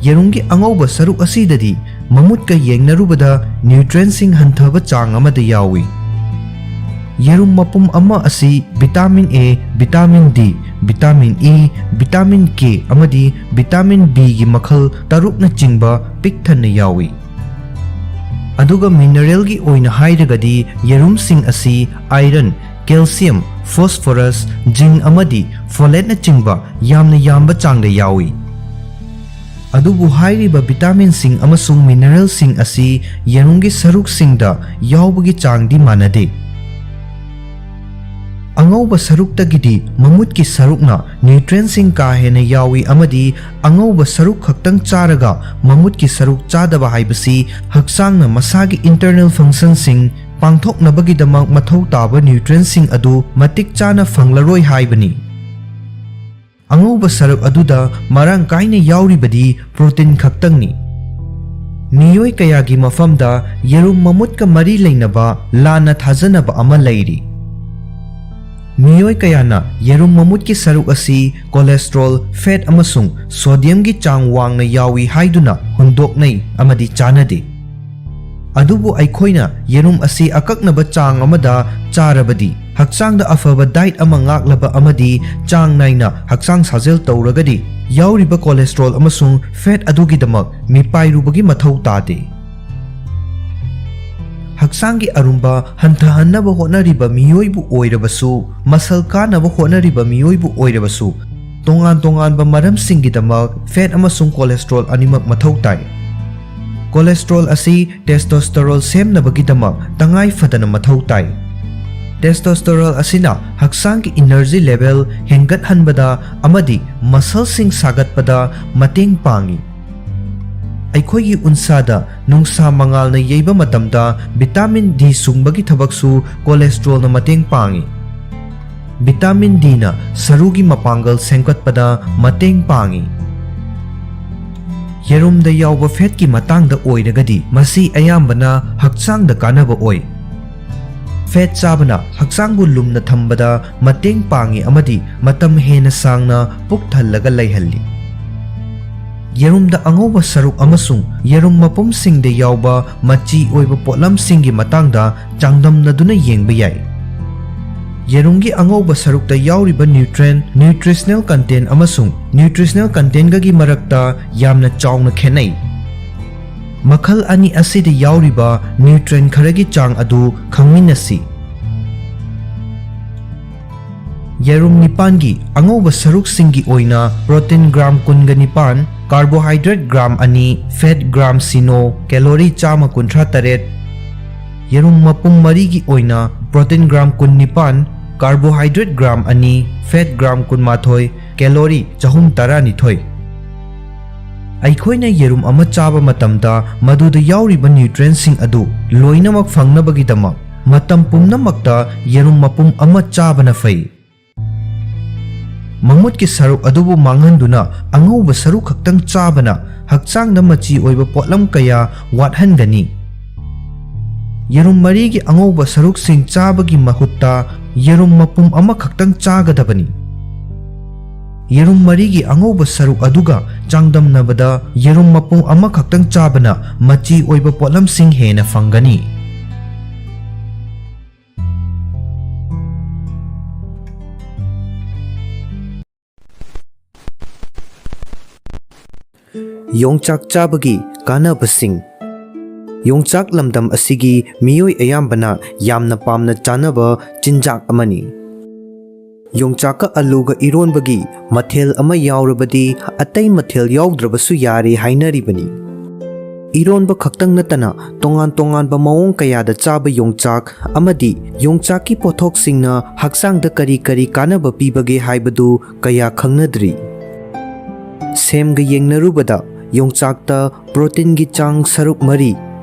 ꯌꯦꯔꯨꯝꯒꯤ ꯑꯉꯧꯕ ꯁꯔꯨꯛ ꯑꯁꯤꯗꯗꯤ ꯃꯃꯨꯠꯀ ꯌꯦꯡꯅꯔꯨꯕꯗ nutrientꯁꯤꯡ ꯍꯟꯊꯕ ꯆꯥꯡ ꯑꯃꯗ ꯌꯥꯎꯏ꯫ ꯌꯦꯔꯨꯝ ꯃꯄꯨꯝ ꯑꯃ ꯑꯁꯤ vitamin A, vitamin D, vitamin E, vitamin K ꯑꯃꯗꯤ vitamin Bꯒꯤ ꯃꯈꯜ ꯇꯔꯨꯛꯅꯆꯤꯡꯕ ꯄꯤꯛ ꯊꯟꯅ ꯌꯥꯎꯏ꯫ ꯑꯗꯨꯒ mineralꯒꯤ ꯑꯣꯏꯅ ꯍꯥꯏꯔꯒꯗꯤ ꯌꯦꯔꯨꯝꯁꯤꯡ ꯑꯁꯤ iron, calcium, phosphorus, zinc ꯑꯃꯗꯤ folateꯅꯆꯤꯡꯕ ꯌꯥꯝꯅ ꯌꯥꯝꯕ ꯆꯥꯡꯗ ꯌꯥꯎꯏ꯫ ꯑꯗꯨꯕꯨ ꯍꯥꯏꯔꯤꯕ vitaminꯁꯤꯡ ꯑꯃꯁꯨꯡ mineralꯁꯤꯡ ꯑꯁꯤ ꯌꯦꯔꯨꯝꯒꯤ ꯁꯔꯨꯛꯁꯤꯡꯗ ꯌꯥꯎꯕꯒꯤ ꯆꯥꯡꯗꯤ ꯃꯥꯟꯅꯗꯦ꯫ ꯑꯉꯧꯕ ꯁꯔꯨꯛꯇꯒꯤꯗꯤ ꯃꯃꯨꯠꯀꯤ ꯁꯔꯨꯛꯅ nutrientꯁꯤꯡ ꯀꯥ ꯍꯦꯟꯅ ꯌꯥꯎꯏ ꯑꯃꯗꯤ ꯑꯉꯧꯕ ꯁꯔꯨꯛ ꯈꯛꯇꯪ ꯆꯥꯔꯒ ꯃꯃꯨꯠꯀꯤ ꯁꯔꯨꯛ ꯆꯥꯗꯕ ꯍꯥꯏꯕꯁꯤ ꯍꯛꯆꯥꯡꯅ ꯃꯁꯥꯒꯤ internal functionꯁꯤꯡ ꯄꯥꯡꯊꯣꯛꯅꯕꯒꯤꯗꯃꯛ ꯃꯊꯧ ꯇꯥꯕ nutrientꯁꯤꯡ ꯑꯗꯨ ꯃꯇꯤꯛ ꯆꯥꯅ ꯐꯪꯂꯔꯣꯏ ꯍꯥꯏꯕꯅꯤ꯫ ꯑꯉꯧꯕ ꯁꯔꯨꯛ ꯑꯗꯨꯗ ꯃꯔꯥꯡ ꯀꯥꯏꯅ ꯌꯥꯎꯔꯤꯕꯗꯤ protein ꯈꯛꯇꯪꯅꯤ꯫ ꯃꯤꯑꯣꯏ ꯀꯌꯥꯒꯤ ꯃꯐꯝꯗ ꯌꯦꯔꯨꯝ ꯃꯃꯨꯠꯀ ꯃꯔꯤ ꯂꯩꯅꯕ ꯂꯥꯟꯅ ꯊꯥꯖꯅꯕ ꯑꯃ ꯂꯩꯔꯤ꯫ ꯃꯤꯑꯣꯏ ꯀꯌꯥꯅ ꯌꯦꯔꯨꯝ ꯃꯃꯨꯠꯀꯤ ꯁꯔꯨꯛ ꯑꯁꯤ cholesterol, fat ꯑꯃꯁꯨꯡ sodiumꯒꯤ ꯆꯥꯡ ꯋꯥꯡꯅ ꯌꯥꯎꯏ ꯍꯥꯏꯗꯨꯅ ꯍꯨꯟꯗꯣꯛꯅꯩ ꯑꯃꯗꯤ ꯆꯥꯅꯗꯦ꯫ ꯑꯗꯨꯕꯨ ꯑꯩꯈꯣꯏꯅ ꯌꯦꯔꯨꯝ ꯑꯁꯤ ꯑꯀꯛꯅꯕ ꯆꯥꯡ ꯑꯃꯗ ꯆꯥꯔꯕꯗꯤ, ꯍꯛꯆꯥꯡꯗ ꯑꯐꯕ diet ꯑꯃ ꯉꯥꯛꯂꯕ ꯑꯃꯗꯤ ꯆꯥꯡ ꯅꯥꯏꯅ ꯍꯛꯆꯥꯡ ꯁꯥꯖꯦꯜ ꯇꯧꯔꯒꯗꯤ, ꯌꯥꯎꯔꯤꯕ cholesterol ꯑꯃꯁꯨꯡ fat ꯑꯗꯨꯒꯤꯗꯃꯛ ꯃꯤꯄꯥꯏꯔꯨꯕꯒꯤ ꯃꯊꯧ ꯇꯥꯗꯦ꯫ ꯍꯛꯆꯥꯡꯒꯤ ꯑꯔꯨꯝꯕ ꯍꯟꯊꯍꯟꯅꯕ ꯍꯣꯠꯅꯔꯤꯕ ꯃꯤꯑꯣꯏꯕꯨ ꯑꯣꯏꯔꯕꯁꯨ, muscle ꯀꯥꯅꯕ ꯍꯣꯠꯅꯔꯤꯕ ꯃꯤꯑꯣꯏꯕꯨ ꯑꯣꯏꯔꯕꯁꯨ, ꯇꯣꯉꯥꯟ ꯇꯣꯉꯥꯟꯕ ꯃꯔꯝꯁꯤꯡꯒꯤꯗꯃꯛ fat ꯑꯃꯁꯨꯡ cholesterol ꯑꯅꯤꯃꯛ ꯃꯊꯧ ꯇꯥꯏ꯫ Cholesterol ꯑꯁꯤ testosterone ꯁꯦꯝꯅꯕꯒꯤꯗꯃꯛ ꯇꯉꯥꯏ ꯐꯗꯅ ꯃꯊꯧ ꯇꯥꯏ꯫ Testosterone ꯑꯁꯤꯅ ꯍꯛꯆꯥꯡꯒꯤ energy level ꯍꯦꯟꯒꯠꯍꯟꯕꯗ ꯑꯃꯗꯤ muscleꯁꯤꯡ ꯁꯥꯒꯠꯄꯗ ꯃꯇꯦꯡ ꯄꯥꯡꯏ꯫ ꯑꯩꯈꯣꯏꯒꯤ ꯎꯟꯁꯥꯗ ꯅꯨꯡꯁꯥ ꯃꯉꯥꯜꯅ ꯌꯩꯕ ꯃꯇꯝꯗ vitamin D ꯁꯨꯡꯕꯒꯤ ꯊꯕꯛꯁꯨ cholesterolꯅ ꯃꯇꯦꯡ ꯄꯥꯡꯏ꯫ Vitamin Dꯅ ꯁꯔꯨꯒꯤ ꯃꯄꯥꯡꯒꯜ ꯁꯦꯝꯒꯠꯄꯗ ꯃꯇꯦꯡ ꯄꯥꯡꯏ꯫ ꯌꯦꯔꯨꯝꯗ ꯌꯥꯎꯕ fatꯀꯤ ꯃꯇꯥꯡꯗ ꯑꯣꯏꯔꯒꯗꯤ, ꯃꯁꯤ ꯑꯌꯥꯝꯕꯅ ꯍꯛꯆꯥꯡꯗ ꯀꯥꯟꯅꯕ ꯑꯣꯏ꯫ Fat ꯆꯥꯕꯅ ꯍꯛꯆꯥꯡꯕꯨ ꯂꯨꯝꯅ ꯊꯝꯕꯗ ꯃꯇꯦꯡ ꯄꯥꯡꯏ ꯑꯃꯗꯤ ꯃꯇꯝ ꯍꯦꯟꯅ ꯁꯥꯡꯅ ꯄꯨꯛ ꯊꯜꯂꯒ ꯂꯩꯍꯜꯂꯤ꯫ ꯌꯦꯔꯨꯝꯗ ꯑꯉꯧꯕ ꯁꯔꯨꯛ ꯑꯃꯁꯨꯡ ꯌꯦꯔꯨꯝ ꯃꯄꯨꯝꯁꯤꯡꯗ ꯌꯥꯎꯕ ꯃꯆꯤ ꯑꯣꯏꯕ ꯄꯣꯠꯂꯝꯁꯤꯡꯒꯤ ꯃꯇꯥꯡꯗ ꯆꯥꯡꯗꯝꯅꯗꯨꯅ ꯌꯦꯡꯕ ꯌꯥꯏ꯫ ꯌꯦꯔꯨꯝꯒꯤ ꯑꯉꯧꯕ ꯁꯔꯨꯛꯇ ꯌꯥꯎꯔꯤꯕ nutrient, nutritional content ꯑꯃꯁꯨꯡ nutritional contentꯒꯒꯤ ꯃꯔꯛꯇ ꯌꯥꯝꯅ ꯆꯥꯎꯅ ꯈꯦꯠꯅꯩ꯫ ꯃꯈꯜ ꯑꯅꯤ ꯑꯁꯤꯗ ꯌꯥꯎꯔꯤꯕ nutrient ꯈꯔꯒꯤ ꯆꯥꯡ ꯑꯗꯨ ꯈꯪꯃꯤꯟꯅꯁꯤ꯫ ꯌꯦꯔꯨꯝ ꯅꯤꯄꯥꯟꯒꯤ ꯑꯉꯧꯕ ꯁꯔꯨꯛꯁꯤꯡꯒꯤ ꯑꯣꯏꯅ protein gram ꯀꯨꯟꯒ ꯅꯤꯄꯥꯟ, carbohydrate gram ꯑꯅꯤ, fat gram ꯁꯤꯅꯣ, calorie ꯆꯥꯝꯃ ꯀꯨꯟꯊ꯭ꯔꯥ ꯇꯔꯦꯠ꯫ ꯌꯦꯔꯨꯝ ꯃꯄꯨꯝ ꯃꯔꯤꯒꯤ ꯑꯣꯏꯅ protein gram ꯀꯨꯟꯅꯤꯄꯥꯟ, carbohydrate gram ꯑꯅꯤ, fat gram ꯀꯨꯟꯃꯥꯊꯣꯏ, calorie ꯆꯍꯨꯝ ꯇꯔꯥꯅꯤꯊꯣꯏ꯫ ꯑꯩꯈꯣꯏꯅ ꯌꯦꯔꯨꯝ ꯑꯃ ꯆꯥꯕ ꯃꯇꯝꯗ ꯃꯗꯨꯗ ꯌꯥꯎꯔꯤꯕ nutrientꯁꯤꯡ ꯑꯗꯨ ꯂꯣꯏꯅꯃꯛ ꯐꯪꯅꯕꯒꯤꯗꯃꯛ ꯃꯇꯝ ꯄꯨꯝꯅꯃꯛꯇ ꯌꯦꯔꯨꯝ ꯃꯄꯨꯝ ꯑꯃ ꯆꯥꯕꯅ ꯐꯩ꯫ ꯃꯃꯨꯠꯀꯤ ꯁꯔꯨꯛ ꯑꯗꯨꯕꯨ ꯃꯥꯡꯍꯟꯗꯨꯅ ꯑꯉꯧꯕ ꯁꯔꯨꯛ ꯈꯛꯇꯪ ꯆꯥꯕꯅ ꯍꯛꯆꯥꯡꯗ ꯃꯆꯤ ꯑꯣꯏꯕ ꯄꯣꯠꯂꯝ ꯀꯌꯥ ꯋꯥꯠꯍꯟꯒꯅꯤ꯫ ꯌꯦꯔꯨꯝ ꯃꯔꯤꯒꯤ ꯑꯉꯧꯕ ꯁꯔꯨꯛꯁꯤꯡ ꯆꯥꯕꯒꯤ ꯃꯍꯨꯠꯇ ꯌꯦꯔꯨꯝ ꯃꯄꯨꯝ ꯑꯃꯈꯛꯇꯪ ꯆꯥꯒꯗꯕꯅꯤ꯫ ꯌꯦꯔꯨꯝ ꯃꯔꯤꯒꯤ ꯑꯉꯧꯕ ꯁꯔꯨꯛ ꯑꯗꯨꯒ ꯆꯥꯡꯗꯝꯅꯕꯗ ꯌꯦꯔꯨꯝ ꯃꯄꯨꯝ ꯑꯃꯈꯛꯇꯪ ꯆꯥꯕꯅ ꯃꯆꯤ ꯑꯣꯏꯕ ꯄꯣꯠꯂꯝꯁꯤꯡ ꯍꯦꯟꯅ ꯐꯪꯒꯅꯤ꯫ ꯌꯣꯡꯆꯥꯛ ꯆꯥꯕꯒꯤ ꯀꯥꯟꯅꯕꯁꯤꯡ꯫ ꯌꯣꯡꯆꯥꯛ ꯂꯝꯗꯝ ꯑꯁꯤꯒꯤ ꯃꯤꯑꯣꯏ ꯑꯌꯥꯝꯕꯅ ꯌꯥꯝꯅ ꯄꯥꯝꯅ ꯆꯥꯅꯕ ꯆꯤꯟꯖꯥꯛ ꯑꯃꯅꯤ꯫ ꯌꯣꯡꯆꯥꯛꯀ ꯑꯂꯨꯒ ꯏꯔꯣꯟꯕꯒꯤ ꯃꯊꯦꯜ ꯑꯃ ꯌꯥꯎꯔꯕꯗꯤ ꯑꯇꯩ ꯃꯊꯦꯜ ꯌꯥꯎꯗ꯭ꯔꯕꯁꯨ ꯌꯥꯔꯦ ꯍꯥꯏꯅꯔꯤꯕꯅꯤ꯫ ꯏꯔꯣꯟꯕ ꯈꯛꯇꯪ ꯅꯠꯇꯅ ꯇꯣꯉꯥꯟ ꯇꯣꯉꯥꯟꯕ ꯃꯑꯣꯡ ꯀꯌꯥꯗ ꯆꯥꯕ ꯌꯣꯡꯆꯥꯛ ꯑꯃꯗꯤ ꯌꯣꯡꯆꯥꯛꯀꯤ ꯄꯣꯠꯊꯣꯛꯁꯤꯡꯅ ꯍꯛꯆꯥꯡꯗ ꯀꯔꯤ ꯀꯔꯤ ꯀꯥꯟꯅꯕ ꯄꯤꯕꯒꯦ ꯍꯥꯏꯕꯗꯨ ꯀꯌꯥ ꯈꯪꯅꯗ꯭ꯔꯤ꯫ ꯁꯦꯝꯒ ꯌꯦꯡꯅꯔꯨꯕꯗ ꯌꯣꯡꯆꯥꯛꯇ proteinꯒꯤ ꯆꯥꯡ ꯁꯔꯨꯛ ꯃꯔꯤ,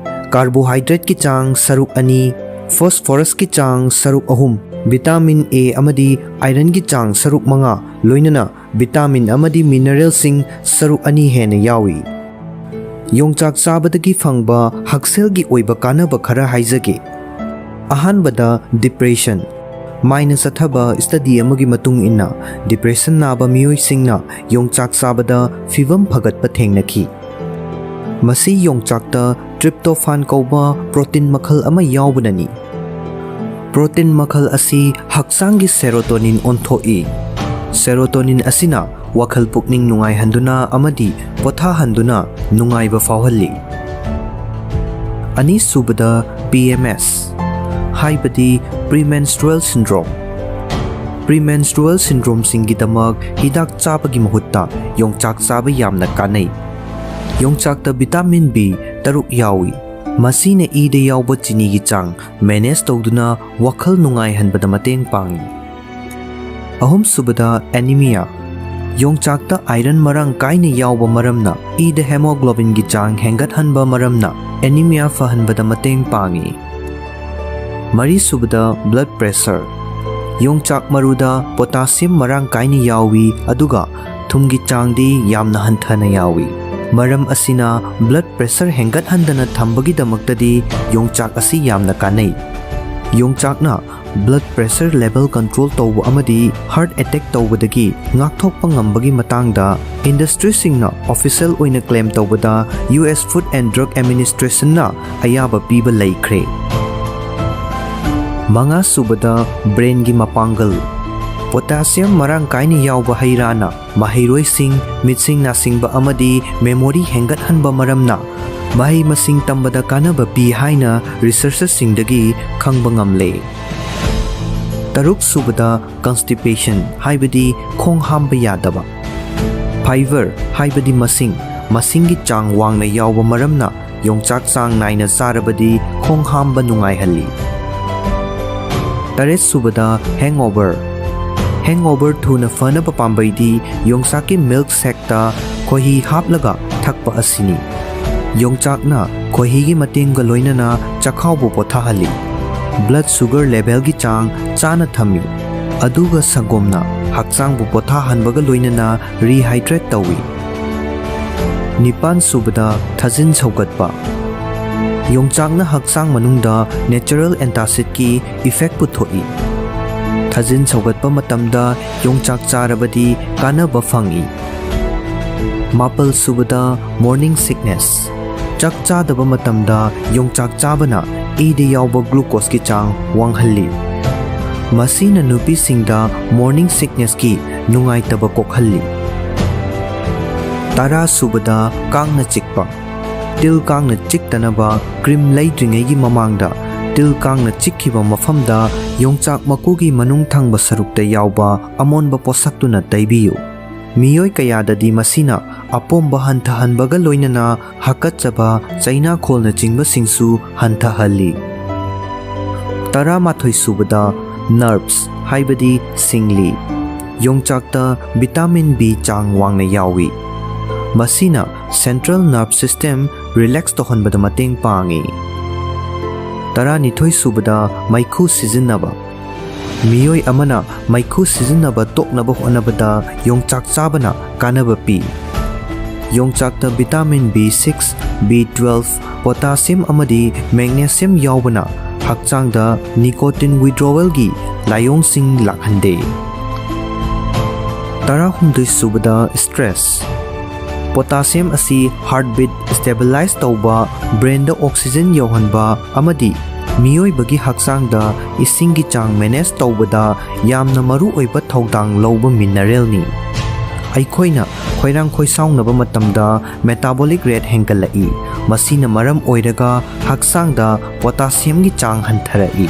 carbohydrateꯀꯤ ꯆꯥꯡ ꯁꯔꯨꯛ ꯑꯅꯤ, phosphoruskꯤ ꯆꯥꯡ ꯁꯔꯨꯛ ꯑꯍꯨꯝ, vitamin A ꯑꯃꯗꯤ ironꯒꯤ ꯆꯥꯡ ꯁꯔꯨꯛ ꯃꯉꯥ, ꯂꯣꯏꯅꯅ vitamin ꯑꯃꯗꯤ mineralꯁꯤꯡ ꯁꯔꯨꯛ ꯑꯅꯤ ꯍꯦꯟꯅ ꯌꯥꯎꯏ꯫ ꯌꯣꯡꯆꯥꯛ ꯆꯥꯕꯗꯒꯤ ꯐꯪꯕ ꯍꯛꯁꯦꯜꯒꯤ ꯑꯣꯏꯕ ꯀꯥꯟꯅꯕ ꯈꯔ ꯍꯥꯏꯖꯒꯦ꯫ ꯑꯍꯥꯟꯕꯗ, depression꯫ ꯃꯥꯏꯅ ꯆꯠꯊꯕ study ꯑꯃꯒꯤ ꯃꯇꯨꯡ ꯏꯟꯅ, depression ꯅꯥꯕ ꯃꯤꯑꯣꯏꯁꯤꯡꯅ ꯌꯣꯡꯆꯥꯛ ꯆꯥꯕꯗ ꯐꯤꯚꯝ ꯐꯒꯠꯄ ꯊꯦꯡꯅꯈꯤ꯫ ꯃꯁꯤ ꯌꯣꯡꯆꯥꯛꯇ tryptophan ꯀꯧꯕ protein ꯃꯈꯜ ꯑꯃ ꯌꯥꯎꯕꯅꯅꯤ꯫ Protein ꯃꯈꯜ ꯑꯁꯤ ꯍꯛꯆꯥꯡꯒꯤ serotonin ꯑꯣꯟꯊꯣꯛꯏ꯫ Serotonin ꯑꯁꯤꯅ ꯋꯥꯈꯜ ꯄꯨꯛꯅꯤꯡ ꯅꯨꯡꯉꯥꯏꯍꯟꯗꯨꯅ ꯑꯃꯗꯤ ꯄꯣꯊꯥꯍꯟꯗꯨꯅ ꯅꯨꯡꯉꯥꯏꯕ ꯐꯥꯎꯍꯜꯂꯤ꯫ ꯑꯅꯤꯁꯨꯕꯗ, P M S, ꯍꯥꯏꯕꯗꯤ premenstrual syndrome꯫ Premenstrual syndromeꯁꯤꯡꯒꯤꯗꯃꯛ ꯍꯤꯗꯥꯛ ꯆꯥꯕꯒꯤ ꯃꯍꯨꯠꯇ ꯌꯣꯡꯆꯥꯛ ꯆꯥꯕ ꯌꯥꯝꯅ ꯀꯥꯟꯅꯩ꯫ ꯌꯣꯡꯆꯥꯛꯇ vitamin B ꯇꯔꯨꯛ ꯌꯥꯎꯏ꯫ ꯃꯁꯤꯅ ꯏꯗ ꯌꯥꯎꯕ ꯆꯤꯅꯤꯒꯤ ꯆꯥꯡ manage ꯇꯧꯗꯨꯅ ꯋꯥꯈꯜ ꯅꯨꯡꯉꯥꯏꯍꯟꯕꯗ ꯃꯇꯦꯡ ꯄꯥꯡꯏ꯫ ꯑꯍꯨꯝꯁꯨꯕꯗ, anemia꯫ ꯌꯣꯡꯆꯥꯛꯇ iron ꯃꯔꯥꯡ ꯀꯥꯏꯅ ꯌꯥꯎꯕ ꯃꯔꯝꯅ ꯏꯗ hemoglobinꯒꯤ ꯆꯥꯡ ꯍꯦꯟꯒꯠꯍꯟꯕ ꯃꯔꯝꯅ anemia ꯐꯍꯟꯕꯗ ꯃꯇꯦꯡ ꯄꯥꯡꯏ꯫ ꯃꯔꯤꯁꯨꯕꯗ, blood pressure꯫ ꯌꯣꯡꯆꯥꯛ ꯃꯔꯨꯗ potassium ꯃꯔꯥꯡ ꯀꯥꯏꯅ ꯌꯥꯎꯏ, ꯑꯗꯨꯒ ꯊꯨꯝꯒꯤ ꯆꯥꯡꯗꯤ ꯌꯥꯝꯅ ꯍꯟꯊꯅ ꯌꯥꯎꯏ꯫ ꯃꯔꯝ ꯑꯁꯤꯅ blood pressure ꯍꯦꯟꯒꯠꯍꯟꯗꯅ ꯊꯝꯕꯒꯤꯗꯃꯛꯇꯗꯤ ꯌꯣꯡꯆꯥꯛ ꯑꯁꯤ ꯌꯥꯝꯅ ꯀꯥꯟꯅꯩ꯫ ꯌꯣꯡꯆꯥꯛꯅ blood pressure level control ꯇꯧꯕ ꯑꯃꯗꯤ heart attack ꯇꯧꯕꯗꯒꯤ ꯉꯥꯛꯊꯣꯛꯄ ꯉꯝꯕꯒꯤ ꯃꯇꯥꯡꯗ industryꯁꯤꯡꯅ official ꯑꯣꯏꯅ claim ꯇꯧꯕꯗ U S Food and Drug Administrationꯅ ꯑꯌꯥꯕ ꯄꯤꯕ ꯂꯩꯈ꯭ꯔꯦ꯫ ꯃꯉꯥꯁꯨꯕꯗ, brainꯒꯤ ꯃꯄꯥꯡꯒꯜ꯫ Potassium ꯃꯔꯥꯡ ꯀꯥꯏꯅ ꯌꯥꯎꯕ ꯍꯩ ꯔꯥꯅ ꯃꯍꯩꯔꯣꯏꯁꯤꯡ, ꯃꯤꯠꯁꯤꯡ ꯅꯥꯁꯤꯡꯕ ꯑꯃꯗꯤ memory ꯍꯦꯟꯒꯠꯍꯟꯕ ꯃꯔꯝꯅ ꯃꯍꯩ ꯃꯁꯤꯡ ꯇꯝꯕꯗ ꯀꯥꯟꯅꯕ ꯄꯤ ꯍꯥꯏꯅ researchꯁꯤꯡꯗꯒꯤ ꯈꯪꯕ ꯉꯝꯂꯦ꯫ ꯇꯔꯨꯛꯁꯨꯕꯗ, constipation, ꯍꯥꯏꯕꯗꯤ ꯈꯣꯡ ꯍꯥꯝꯕ ꯌꯥꯗꯕ꯫ Fiber, ꯍꯥꯏꯕꯗꯤ ꯃꯁꯤꯡ, ꯃꯁꯤꯡꯒꯤ ꯆꯥꯡ ꯋꯥꯡꯅ ꯌꯥꯎꯕ ꯃꯔꯝꯅ ꯌꯣꯡꯆꯥꯛ ꯆꯥꯡ ꯅꯥꯏꯅ ꯆꯥꯔꯕꯗꯤ ꯈꯣꯡ ꯍꯥꯝꯕ ꯅꯨꯡꯉꯥꯏꯍꯜꯂꯤ꯫ ꯇꯔꯦꯠꯁꯨꯕꯗ, hangover꯫ Hangover ꯊꯨꯅ ꯐꯅꯕ ꯄꯥꯝꯕꯩꯗꯤ ꯌꯣꯡꯆꯥꯛꯀꯤ milk shakeꯇ ꯈꯣꯏꯍꯤ ꯍꯥꯞꯂꯒ ꯊꯛꯄ ꯑꯁꯤꯅꯤ꯫ ꯌꯣꯡꯆꯥꯛꯅ ꯈꯣꯏꯍꯤꯒꯤ ꯃꯇꯦꯡꯒ ꯂꯣꯏꯅꯅ ꯆꯈꯥꯎꯕꯨ ꯄꯣꯊꯥꯍꯜꯂꯤ꯫ Blood sugar levelꯒꯤ ꯆꯥꯡ ꯆꯥꯅ ꯊꯝꯃꯤ꯫ ꯑꯗꯨꯒ ꯁꯪꯒꯣꯝꯅ ꯍꯛꯆꯥꯡꯕꯨ ꯄꯣꯊꯥꯍꯟꯕꯒ ꯂꯣꯏꯅꯅ rehydrate ꯇꯧꯏ꯫ ꯅꯤꯄꯥꯟ ꯁꯨꯕꯗ, ꯊꯥꯖꯤꯟ ꯁꯧꯒꯠꯄ꯫ ꯌꯣꯡꯆꯥꯛꯅ ꯍꯛꯆꯥꯡ ꯃꯅꯨꯡꯗ natural antacidꯀꯤ effect ꯄꯨꯊꯣꯛꯏ꯫ ꯊꯥꯖꯤꯟ ꯁꯧꯒꯠꯄ ꯃꯇꯝꯗ ꯌꯣꯡꯆꯥꯛ ꯆꯥꯔꯕꯗꯤ ꯀꯥꯟꯅꯕ ꯐꯪꯏ꯫ ꯃꯥꯄꯜ ꯁꯨꯕꯗ, morning sickness꯫ ꯆꯥꯛ ꯆꯥꯗꯕ ꯃꯇꯝꯗ ꯌꯣꯡꯆꯥꯛ ꯆꯥꯕꯅ ꯏꯗ ꯌꯥꯎꯕ glucoseꯀꯤ ꯆꯥꯡ ꯋꯥꯡꯍꯜꯂꯤ꯫ ꯃꯁꯤꯅ ꯅꯨꯄꯤꯁꯤꯡꯗ morning sicknessꯀꯤ ꯅꯨꯡꯉꯥꯏꯇꯕ ꯀꯣꯛꯍꯜꯂꯤ꯫ ꯇꯔꯥ ꯁꯨꯕꯗ, ꯀꯥꯡꯅ ꯆꯤꯛꯄ꯫ ꯇꯤꯜ ꯀꯥꯡꯅ ꯆꯤꯛꯇꯅꯕ cream ꯂꯩꯗ꯭ꯔꯤꯉꯩꯒꯤ ꯃꯃꯥꯡꯗ ꯇꯤꯜ ꯀꯥꯡꯅ ꯆꯤꯛꯈꯤꯕ ꯃꯐꯝꯗ ꯌꯣꯡꯆꯥꯛ ꯃꯀꯨꯒꯤ ꯃꯅꯨꯡ ꯊꯪꯕ ꯁꯔꯨꯛꯇ ꯌꯥꯎꯕ ꯑꯃꯣꯟꯕ ꯄꯣꯠꯁꯛꯇꯨꯅ ꯇꯩꯕꯤꯌꯨ꯫ ꯃꯤꯑꯣꯏ ꯀꯌꯥꯗꯗꯤ ꯃꯁꯤꯅ ꯑꯄꯣꯝꯕ ꯍꯟꯊꯍꯟꯕꯒ ꯂꯣꯏꯅꯅ ꯍꯥꯀꯠꯆꯕ, ꯆꯩꯅꯥꯈꯣꯜꯅꯆꯤꯡꯕꯁꯤꯡꯁꯨ ꯍꯟꯊꯍꯜꯂꯤ꯫ ꯇꯔꯥꯃꯥꯊꯣꯏ ꯁꯨꯕꯗ, nerves ꯍꯥꯏꯕꯗꯤ ꯁꯤꯡꯂꯤ꯫ ꯌꯣꯡꯆꯥꯛꯇ vitamin B ꯆꯥꯡ ꯋꯥꯡꯅ ꯌꯥꯎꯏ꯫ ꯃꯁꯤꯅ central nerve system relax ꯇꯧꯍꯟꯕꯗ ꯃꯇꯦꯡ ꯄꯥꯡꯏ꯫ ꯇꯔꯥꯅꯤꯊꯣꯏ ꯁꯨꯕꯗ, ꯃꯩꯈꯨ ꯁꯤꯖꯤꯟꯅꯕ꯫ ꯃꯤꯑꯣꯏ ꯑꯃꯅ ꯃꯩꯈꯨ ꯁꯤꯖꯤꯟꯅꯕ ꯇꯣꯛꯅꯕ ꯍꯣꯠꯅꯕꯗ ꯌꯣꯡꯆꯥꯛ ꯆꯥꯕꯅ ꯀꯥꯟꯅꯕ ꯄꯤ꯫ ꯌꯣꯡꯆꯥꯛꯇ vitamin B six, B twelve, potassium ꯑꯃꯗꯤ magnesium ꯌꯥꯎꯕꯅ ꯍꯛꯆꯥꯡꯗ nicotine withdrawalꯒꯤ ꯂꯥꯏꯑꯣꯡꯁꯤꯡ ꯂꯥꯛꯍꯟꯗꯦ꯫ ꯇꯔꯥꯍꯨꯝꯗꯣꯏ ꯁꯨꯕꯗ, stress꯫ Potassium ꯑꯁꯤ heartbeat stabilize ꯇꯧꯕ, brainꯗ oxygen ꯌꯧꯍꯟꯕ ꯑꯃꯗꯤ ꯃꯤꯑꯣꯏꯕꯒꯤ ꯍꯛꯆꯥꯡꯗ ꯏꯁꯤꯡꯒꯤ ꯆꯥꯡ manage ꯇꯧꯕꯗ ꯌꯥꯝꯅ ꯃꯔꯨꯑꯣꯏꯕ ꯊꯧꯗꯥꯡ ꯂꯧꯕ mineralꯅꯤ꯫ ꯑꯩꯈꯣꯏꯅ ꯈꯣꯏꯔꯥꯡ ꯈꯣꯏꯁꯥꯎꯅꯕ ꯃꯇꯝꯗ metabolic rate ꯍꯦꯟꯒꯠꯂꯛꯏ꯫ ꯃꯁꯤꯅ ꯃꯔꯝ ꯑꯣꯏꯔꯒ ꯍꯛꯆꯥꯡꯗ potassiumꯒꯤ ꯆꯥꯡ ꯍꯟꯊꯔꯛꯏ꯫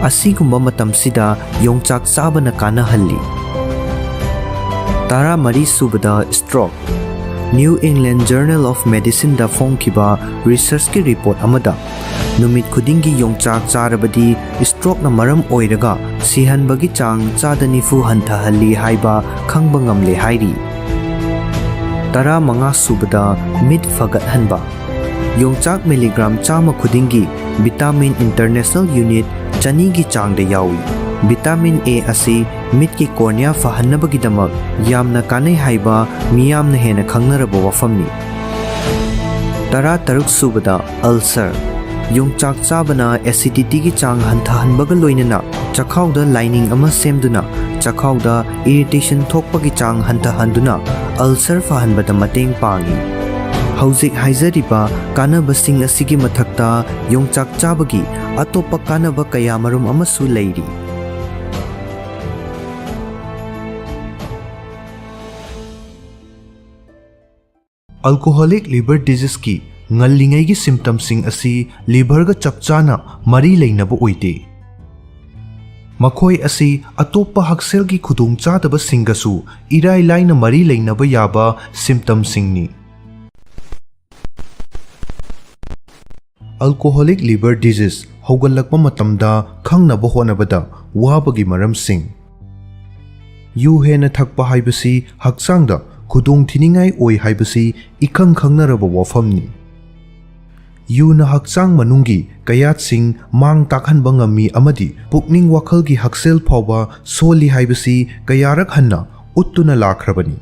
ꯑꯁꯤꯒꯨꯝꯕ ꯃꯇꯝꯁꯤꯗ ꯌꯣꯡꯆꯥꯛ ꯆꯥꯕꯅ ꯀꯥꯟꯅꯍꯜꯂꯤ꯫ ꯇꯔꯥꯃꯔꯤ ꯁꯨꯕꯗ, stroke꯫ New England Journal of Medicineꯗ ꯐꯣꯡꯈꯤꯕ researchꯀꯤ report ꯑꯃꯗ ꯅꯨꯃꯤꯠ ꯈꯨꯗꯤꯡꯒꯤ ꯌꯣꯡꯆꯥꯛ ꯆꯥꯔꯕꯗꯤ strokeꯅ ꯃꯔꯝ ꯑꯣꯏꯔꯒ ꯁꯤꯍꯟꯕꯒꯤ ꯆꯥꯡ ꯆꯥꯗ ꯅꯤꯐꯨ ꯍꯟꯊꯍꯜꯂꯤ ꯍꯥꯏꯕ ꯈꯪꯕ ꯉꯝꯂꯦ ꯍꯥꯏꯔꯤ꯫ ꯇꯔꯥꯃꯉꯥ ꯁꯨꯕꯗ, ꯃꯤꯠ ꯐꯒꯠꯍꯟꯕ꯫ ꯌꯣꯡꯆꯥꯛ ꯃꯤꯂꯤꯒ꯭ꯔꯥꯝ ꯆꯥꯝꯃ ꯈꯨꯗꯤꯡꯒꯤ ꯚꯤꯇꯥꯃꯤꯟ ꯏꯟꯇꯔꯅꯦꯁꯅꯦꯜ ꯌꯨꯅꯤꯠ ꯆꯅꯤꯒꯤ ꯆꯥꯡꯗ ꯌꯥꯎꯏ꯫ ꯚꯤꯇꯥꯃꯤꯟ A ꯑꯁꯤ ꯃꯤꯠꯀꯤ ꯀꯣꯔꯅꯤꯌꯥ ꯐꯍꯟꯅꯕꯒꯤꯗꯃꯛ ꯌꯥꯝꯅ ꯀꯥꯟꯅꯩ ꯍꯥꯏꯕ ꯃꯤꯌꯥꯝꯅ ꯍꯦꯟꯅ ꯈꯪꯅꯔꯕ ꯋꯥꯐꯝꯅꯤ꯫ ꯇꯔꯥꯇꯔꯨꯛ ꯁꯨꯕꯗ, ꯑꯜꯁꯔ꯫ ꯌꯣꯡꯆꯥꯛ ꯆꯥꯕꯅ ꯑꯦꯁꯤꯗꯤꯇꯤꯒꯤ ꯆꯥꯡ ꯍꯟꯊꯍꯟꯕꯒ ꯂꯣꯏꯅꯅ ꯆꯈꯥꯎꯗ ꯂꯥꯏꯅꯤꯡ ꯑꯃ ꯁꯦꯝꯗꯨꯅ ꯆꯈꯥꯎꯗ ꯏꯔꯤꯇꯦꯁꯟ ꯊꯣꯛꯄꯒꯤ ꯆꯥꯡ ꯍꯟꯊꯍꯟꯗꯨꯅ ꯑꯜꯁꯔ ꯐꯍꯟꯕꯗ ꯃꯇꯦꯡ ꯄꯥꯡꯏ꯫ ꯍꯧꯖꯤꯛ ꯍꯥꯏꯖꯔꯤꯕ ꯀꯥꯟꯅꯕꯁꯤꯡ ꯑꯁꯤꯒꯤ ꯃꯊꯛꯇ ꯌꯣꯡꯆꯥꯛ ꯆꯥꯕꯒꯤ ꯑꯇꯣꯞꯄ ꯀꯥꯟꯅꯕ ꯀꯌꯥꯃꯔꯨꯝ ꯑꯃꯁꯨ ꯂꯩꯔꯤ꯫ Alcoholic liver diseaseꯀꯤ ꯉꯜꯂꯤꯉꯩꯒꯤ symptomꯁꯤꯡ ꯑꯁꯤ liverꯒ ꯆꯞ ꯆꯥꯅ ꯃꯔꯤ ꯂꯩꯅꯕ ꯑꯣꯏꯗꯦ꯫ ꯃꯈꯣꯏ ꯑꯁꯤ ꯑꯇꯣꯞꯄ ꯍꯛꯁꯦꯜꯒꯤ ꯈꯨꯗꯣꯡꯆꯥꯗꯕꯁꯤꯡꯒꯁꯨ ꯏꯔꯥꯏ ꯂꯥꯏꯅ ꯃꯔꯤ ꯂꯩꯅꯕ ꯌꯥꯕ symptomꯁꯤꯡꯅꯤ꯫ Alcoholic liver disease ꯍꯧꯒꯠꯂꯛꯄ ꯃꯇꯝꯗ ꯈꯪꯅꯕ ꯍꯣꯠꯅꯕꯗ ꯋꯥꯕꯒꯤ ꯃꯔꯝꯁꯤꯡ꯫ ꯌꯨ ꯍꯦꯟꯅ ꯊꯛꯄ ꯍꯥꯏꯕꯁꯤ ꯍꯛꯆꯥꯡꯗ ꯈꯨꯗꯣꯡꯊꯤꯅꯤꯡꯉꯥꯏ ꯑꯣꯏ ꯍꯥꯏꯕꯁꯤ ꯏꯈꯪ ꯈꯪꯅꯔꯕ ꯋꯥꯐꯝꯅꯤ꯫ ꯌꯨꯅ ꯍꯛꯆꯥꯡ ꯃꯅꯨꯡꯒꯤ ꯀꯌꯥꯠꯁꯤꯡ ꯃꯥꯡ ꯇꯥꯛꯍꯟꯕ ꯉꯝꯃꯤ ꯑꯃꯗꯤ ꯄꯨꯛꯅꯤꯡ ꯋꯥꯈꯜꯒꯤ ꯍꯛꯁꯦꯜ ꯐꯥꯎꯕ ꯁꯣꯜꯂꯤ ꯍꯥꯏꯕꯁꯤ ꯀꯌꯥꯔꯛ ꯍꯟꯅ ꯎꯠꯇꯨꯅ ꯂꯥꯛꯈ꯭ꯔꯕꯅꯤ꯫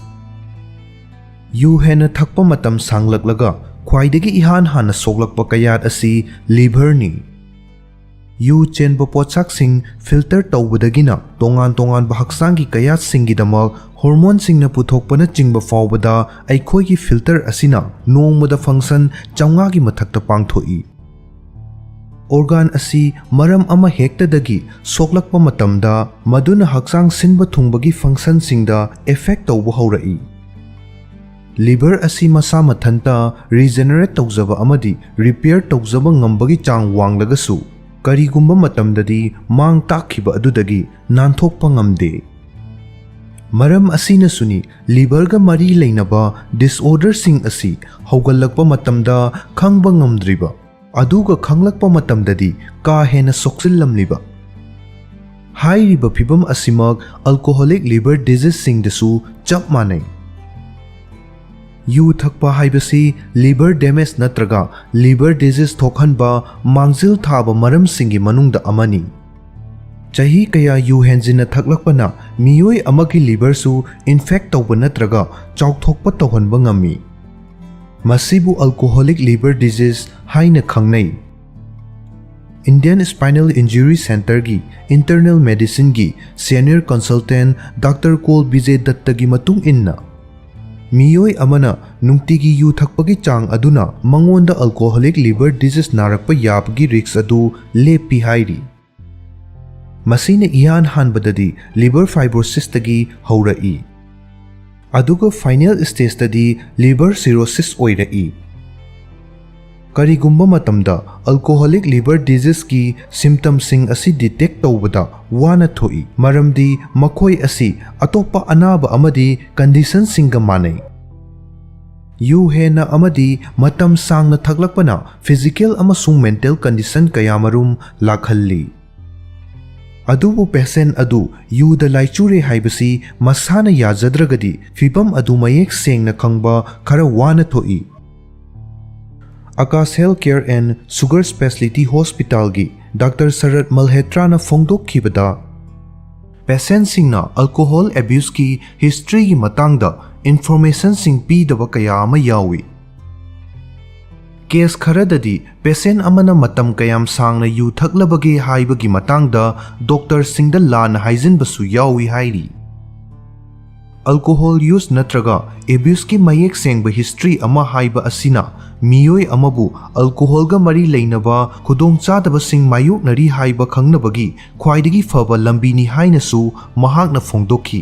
ꯌꯨ ꯍꯦꯟꯅ ꯊꯛꯄ ꯃꯇꯝ ꯁꯥꯡꯂꯛꯂꯒ ꯈ꯭ꯋꯥꯏꯗꯒꯤ ꯏꯍꯥꯟ ꯍꯥꯟꯅ ꯁꯣꯛꯂꯛꯄ ꯀꯌꯥꯠ ꯑꯁꯤ liverꯅꯤ꯫ ꯌꯨ ꯆꯦꯟꯕ ꯄꯣꯠꯁꯛꯁꯤꯡ filter ꯇꯧꯕꯗꯒꯤꯅ ꯇꯣꯉꯥꯟ ꯇꯣꯉꯥꯟꯕ ꯍꯛꯆꯥꯡꯒꯤ ꯀꯌꯥꯠꯁꯤꯡꯒꯤꯗꯃꯛ hormoneꯁꯤꯡꯅ ꯄꯨꯊꯣꯛꯄꯅꯆꯤꯡꯕ ꯐꯥꯎꯕꯗ ꯑꯩꯈꯣꯏꯒꯤ filter ꯑꯁꯤꯅ ꯅꯣꯡꯃꯗ function ꯆꯥꯝꯃꯉꯥꯒꯤ ꯃꯊꯛꯇ ꯄꯥꯡꯊꯣꯛꯏ꯫ Organ ꯑꯁꯤ ꯃꯔꯝ ꯑꯃ ꯍꯦꯛꯇꯗꯒꯤ ꯁꯣꯛꯂꯛꯄ ꯃꯇꯝꯗ ꯃꯗꯨꯅ ꯍꯛꯆꯥꯡ ꯁꯤꯟꯕ ꯊꯨꯡꯕꯒꯤ functionꯁꯤꯡꯗ effect ꯇꯧꯕ ꯍꯧꯔꯛꯏ꯫ Liver ꯑꯁꯤ ꯃꯁꯥ ꯃꯊꯟꯇ regenerate ꯇꯧꯖꯕ ꯑꯃꯗꯤ repair ꯇꯧꯖꯕ ꯉꯝꯕꯒꯤ ꯆꯥꯡ ꯋꯥꯡꯂꯒꯁꯨ, ꯀꯔꯤꯒꯨꯝꯕ ꯃꯇꯝꯗꯗꯤ ꯃꯥꯡ ꯇꯥꯛꯈꯤꯕ ꯑꯗꯨꯗꯒꯤ ꯅꯥꯟꯊꯣꯛꯄ ꯉꯝꯗꯦ꯫ ꯃꯔꯝ ꯑꯁꯤꯅꯁꯨꯅꯤ liverꯒ ꯃꯔꯤ ꯂꯩꯅꯕ disorderꯁꯤꯡ ꯑꯁꯤ ꯍꯧꯒꯠꯂꯛꯄ ꯃꯇꯝꯗ ꯈꯪꯕ ꯉꯝꯗ꯭ꯔꯤꯕ, ꯑꯗꯨꯒ ꯈꯪꯂꯛꯄ ꯃꯇꯝꯗꯗꯤ ꯀꯥ ꯍꯦꯟꯅ ꯁꯣꯛꯆꯤꯜꯂꯝꯂꯤꯕ꯫ ꯍꯥꯏꯔꯤꯕ ꯐꯤꯚꯝ ꯑꯁꯤꯃꯛ alcoholic liver diseaseꯁꯤꯡꯗꯁꯨ ꯆꯞ ꯃꯥꯟꯅꯩ꯫ ꯌꯨ ꯊꯛꯄ ꯍꯥꯏꯕꯁꯤ liver damage ꯅꯠꯇ꯭ꯔꯒ liver disease ꯊꯣꯛꯍꯟꯕ ꯃꯥꯡꯖꯤꯜ ꯊꯥꯕ ꯃꯔꯝꯁꯤꯡꯒꯤ ꯃꯅꯨꯡꯗ ꯑꯃꯅꯤ꯫ ꯆꯍꯤ ꯀꯌꯥ ꯌꯨ ꯍꯦꯟꯖꯤꯟꯅ ꯊꯛꯂꯛꯄꯅ ꯃꯤꯑꯣꯏ ꯑꯃꯒꯤ liverꯁꯨ infect ꯇꯧꯕ ꯅꯠꯇ꯭ꯔꯒ ꯆꯥꯎꯊꯣꯛꯄ ꯇꯧꯍꯟꯕ ꯉꯝꯃꯤ꯫ ꯃꯁꯤꯕꯨ alcoholic liver disease ꯍꯥꯏꯅ ꯈꯪꯅꯩ꯫ Indian Spinal Injury Centreꯒꯤ internal medicineꯒꯤ senior consultant Doctor col Bijay ꯗꯠꯇꯒꯤ ꯃꯇꯨꯡ ꯏꯟꯅ, ꯃꯤꯑꯣꯏ ꯑꯃꯅ ꯅꯨꯡꯇꯤꯒꯤ ꯌꯨ ꯊꯛꯄꯒꯤ ꯆꯥꯡ ꯑꯗꯨꯅ ꯃꯉꯣꯟꯗ alcoholic liver disease ꯅꯥꯔꯛꯄ ꯌꯥꯕꯒꯤ risk ꯑꯗꯨ ꯂꯦꯞꯄꯤ ꯍꯥꯏꯔꯤ꯫ ꯃꯁꯤꯅ ꯏꯍꯥꯟ ꯍꯥꯟꯕꯗꯗꯤ liver fibrosisꯇꯒꯤ ꯍꯧꯔꯛꯏ, ꯑꯗꯨꯒ final stageꯇꯗꯤ liver cirrhosis ꯑꯣꯏꯔꯛꯏ꯫ ꯀꯔꯤꯒꯨꯝꯕ ꯃꯇꯝꯗ alcoholic liver diseaseꯀꯤ symptomꯁꯤꯡ ꯑꯁꯤ detect ꯇꯧꯕꯗ ꯋꯥꯅ ꯊꯣꯛꯏ, ꯃꯔꯝꯗꯤ ꯃꯈꯣꯏ ꯑꯁꯤ ꯑꯇꯣꯞꯄ ꯑꯅꯥꯕ ꯑꯃꯗꯤ conditionꯁꯤꯡꯒ ꯃꯥꯟꯅꯩ꯫ ꯌꯨ ꯍꯦꯟꯅ ꯑꯃꯗꯤ ꯃꯇꯝ ꯁꯥꯡꯅ ꯊꯛꯂꯛꯄꯅ physical ꯑꯃꯁꯨꯡ mental condition ꯀꯌꯥꯃꯔꯨꯝ ꯂꯥꯛꯍꯜꯂꯤ꯫ ꯑꯗꯨꯕꯨ patient ꯑꯗꯨ ꯌꯨꯗ ꯂꯥꯏꯆꯨꯔꯦ ꯍꯥꯏꯕꯁꯤ ꯃꯁꯥꯅ ꯌꯥꯖꯗ꯭ꯔꯒꯗꯤ ꯐꯤꯚꯝ ꯑꯗꯨ ꯃꯌꯦꯛ ꯁꯦꯡꯅ ꯈꯪꯕ ꯈꯔ ꯋꯥꯅ ꯊꯣꯛꯏ꯫ Akash Health Care and Sugar Speciality Hospitalꯒꯤ Doctor ꯁꯔꯠ ꯃꯜꯍꯦꯇ꯭ꯔꯥꯅ ꯐꯣꯡꯗꯣꯛꯈꯤꯕꯗ, patientꯁꯤꯡꯅ alcohol abuseꯀꯤ historyꯒꯤ ꯃꯇꯥꯡꯗ informationꯁꯤꯡ ꯄꯤꯗꯕ ꯀꯌꯥ ꯑꯃ ꯌꯥꯎꯏ꯫ Case ꯈꯔꯗꯗꯤ patient ꯑꯃꯅ ꯃꯇꯝ ꯀꯌꯥꯝ ꯁꯥꯡꯅ ꯌꯨ ꯊꯛꯂꯕꯒꯦ ꯍꯥꯏꯕꯒꯤ ꯃꯇꯥꯡꯗ doctorꯁꯤꯡꯗ ꯂꯥꯟꯅ ꯍꯥꯏꯖꯤꯟꯕꯁꯨ ꯌꯥꯎꯏ ꯍꯥꯏꯔꯤ꯫ Alcohol use ꯅꯠꯇ꯭ꯔꯒ abuseꯀꯤ ꯃꯌꯦꯛ ꯁꯦꯡꯕ history ꯑꯃ ꯍꯥꯏꯕ ꯑꯁꯤꯅ ꯃꯤꯑꯣꯏ ꯑꯃꯕꯨ alcoholꯒ ꯃꯔꯤ ꯂꯩꯅꯕ ꯈꯨꯗꯣꯡꯆꯥꯗꯕꯁꯤꯡ ꯃꯥꯌꯣꯛꯅꯔꯤ ꯍꯥꯏꯕ ꯈꯪꯅꯕꯒꯤ ꯈ꯭ꯋꯥꯏꯗꯒꯤ ꯐꯕ ꯂꯝꯕꯤꯅꯤ ꯍꯥꯏꯅꯁꯨ ꯃꯍꯥꯛꯅ ꯐꯣꯡꯗꯣꯛꯈꯤ꯫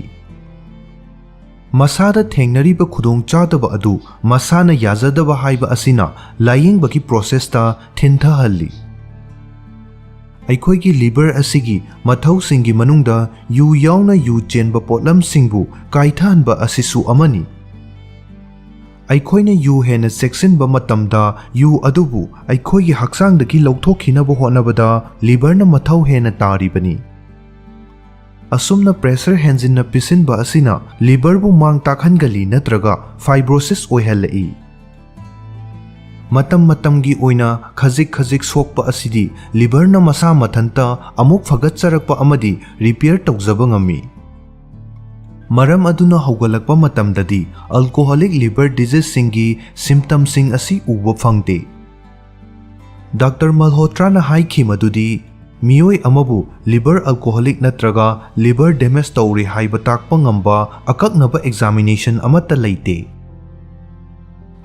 ꯃꯁꯥꯗ ꯊꯦꯡꯅꯔꯤꯕ ꯈꯨꯗꯣꯡꯆꯥꯗꯕ ꯑꯗꯨ ꯃꯁꯥꯅ ꯌꯥꯖꯗꯕ ꯍꯥꯏꯕ ꯑꯁꯤꯅ ꯂꯥꯌꯦꯡꯕꯒꯤ processꯇ ꯊꯤꯟꯊꯍꯜꯂꯤ꯫ ꯑꯩꯈꯣꯏꯒꯤ liver ꯑꯁꯤꯒꯤ ꯃꯊꯧꯁꯤꯡꯒꯤ ꯃꯅꯨꯡꯗ ꯌꯨ ꯌꯥꯎꯅ ꯌꯨ ꯆꯦꯟꯕ ꯄꯣꯠꯂꯝꯁꯤꯡꯕꯨ ꯀꯥꯏꯊꯍꯟꯕ ꯑꯁꯤꯁꯨ ꯑꯃꯅꯤ꯫ ꯑꯩꯈꯣꯏꯅ ꯌꯨ ꯍꯦꯟꯅ ꯆꯦꯛꯁꯤꯟꯕ ꯃꯇꯝꯗ ꯌꯨ ꯑꯗꯨꯕꯨ ꯑꯩꯈꯣꯏꯒꯤ ꯍꯛꯆꯥꯡꯗꯒꯤ ꯂꯧꯊꯣꯛꯈꯤꯅꯕ ꯍꯣꯠꯅꯕꯗ liverꯅ ꯃꯊꯧ ꯍꯦꯟꯅ ꯇꯥꯔꯤꯕꯅꯤ꯫ ꯑꯁꯨꯝꯅ pressure ꯍꯦꯟꯖꯤꯟꯅ ꯄꯤꯁꯤꯟꯕ ꯑꯁꯤꯅ liverꯕꯨ ꯃꯥꯡ ꯇꯥꯛꯍꯟꯒꯜꯂꯤ ꯅꯠꯇ꯭ꯔꯒ fibrosis ꯑꯣꯏꯍꯜꯂꯛꯏ꯫ ꯃꯇꯝ ꯃꯇꯝꯒꯤ ꯑꯣꯏꯅ ꯈꯖꯤꯛ ꯈꯖꯤꯛ ꯁꯣꯛꯄ ꯑꯁꯤꯗꯤ liverꯅ ꯃꯁꯥ ꯃꯊꯟꯇ ꯑꯃꯨꯛ ꯐꯒꯠꯆꯔꯛꯄ ꯑꯃꯗꯤ repair ꯇꯧꯖꯕ ꯉꯝꯃꯤ꯫ ꯃꯔꯝ ꯑꯗꯨꯅ ꯍꯧꯒꯠꯂꯛꯄ ꯃꯇꯝꯗꯗꯤ alcoholic liver diseaseꯁꯤꯡꯒꯤ symptomꯁꯤꯡ ꯑꯁꯤ ꯎꯕ ꯐꯪꯗꯦ꯫ ꯗꯥꯛꯇꯔ ꯃꯜꯍꯣꯇ꯭ꯔꯥꯅ ꯍꯥꯏꯈꯤ ꯃꯗꯨꯗꯤ ꯃꯤꯑꯣꯏ ꯑꯃꯕꯨ liver alcoholic ꯅꯠꯇ꯭ꯔꯒ liver damage ꯇꯧꯔꯦ ꯍꯥꯏꯕ ꯇꯥꯛꯄ ꯉꯝꯕ ꯑꯀꯛꯅꯕ examination ꯑꯃꯠꯇ ꯂꯩꯇꯦ꯫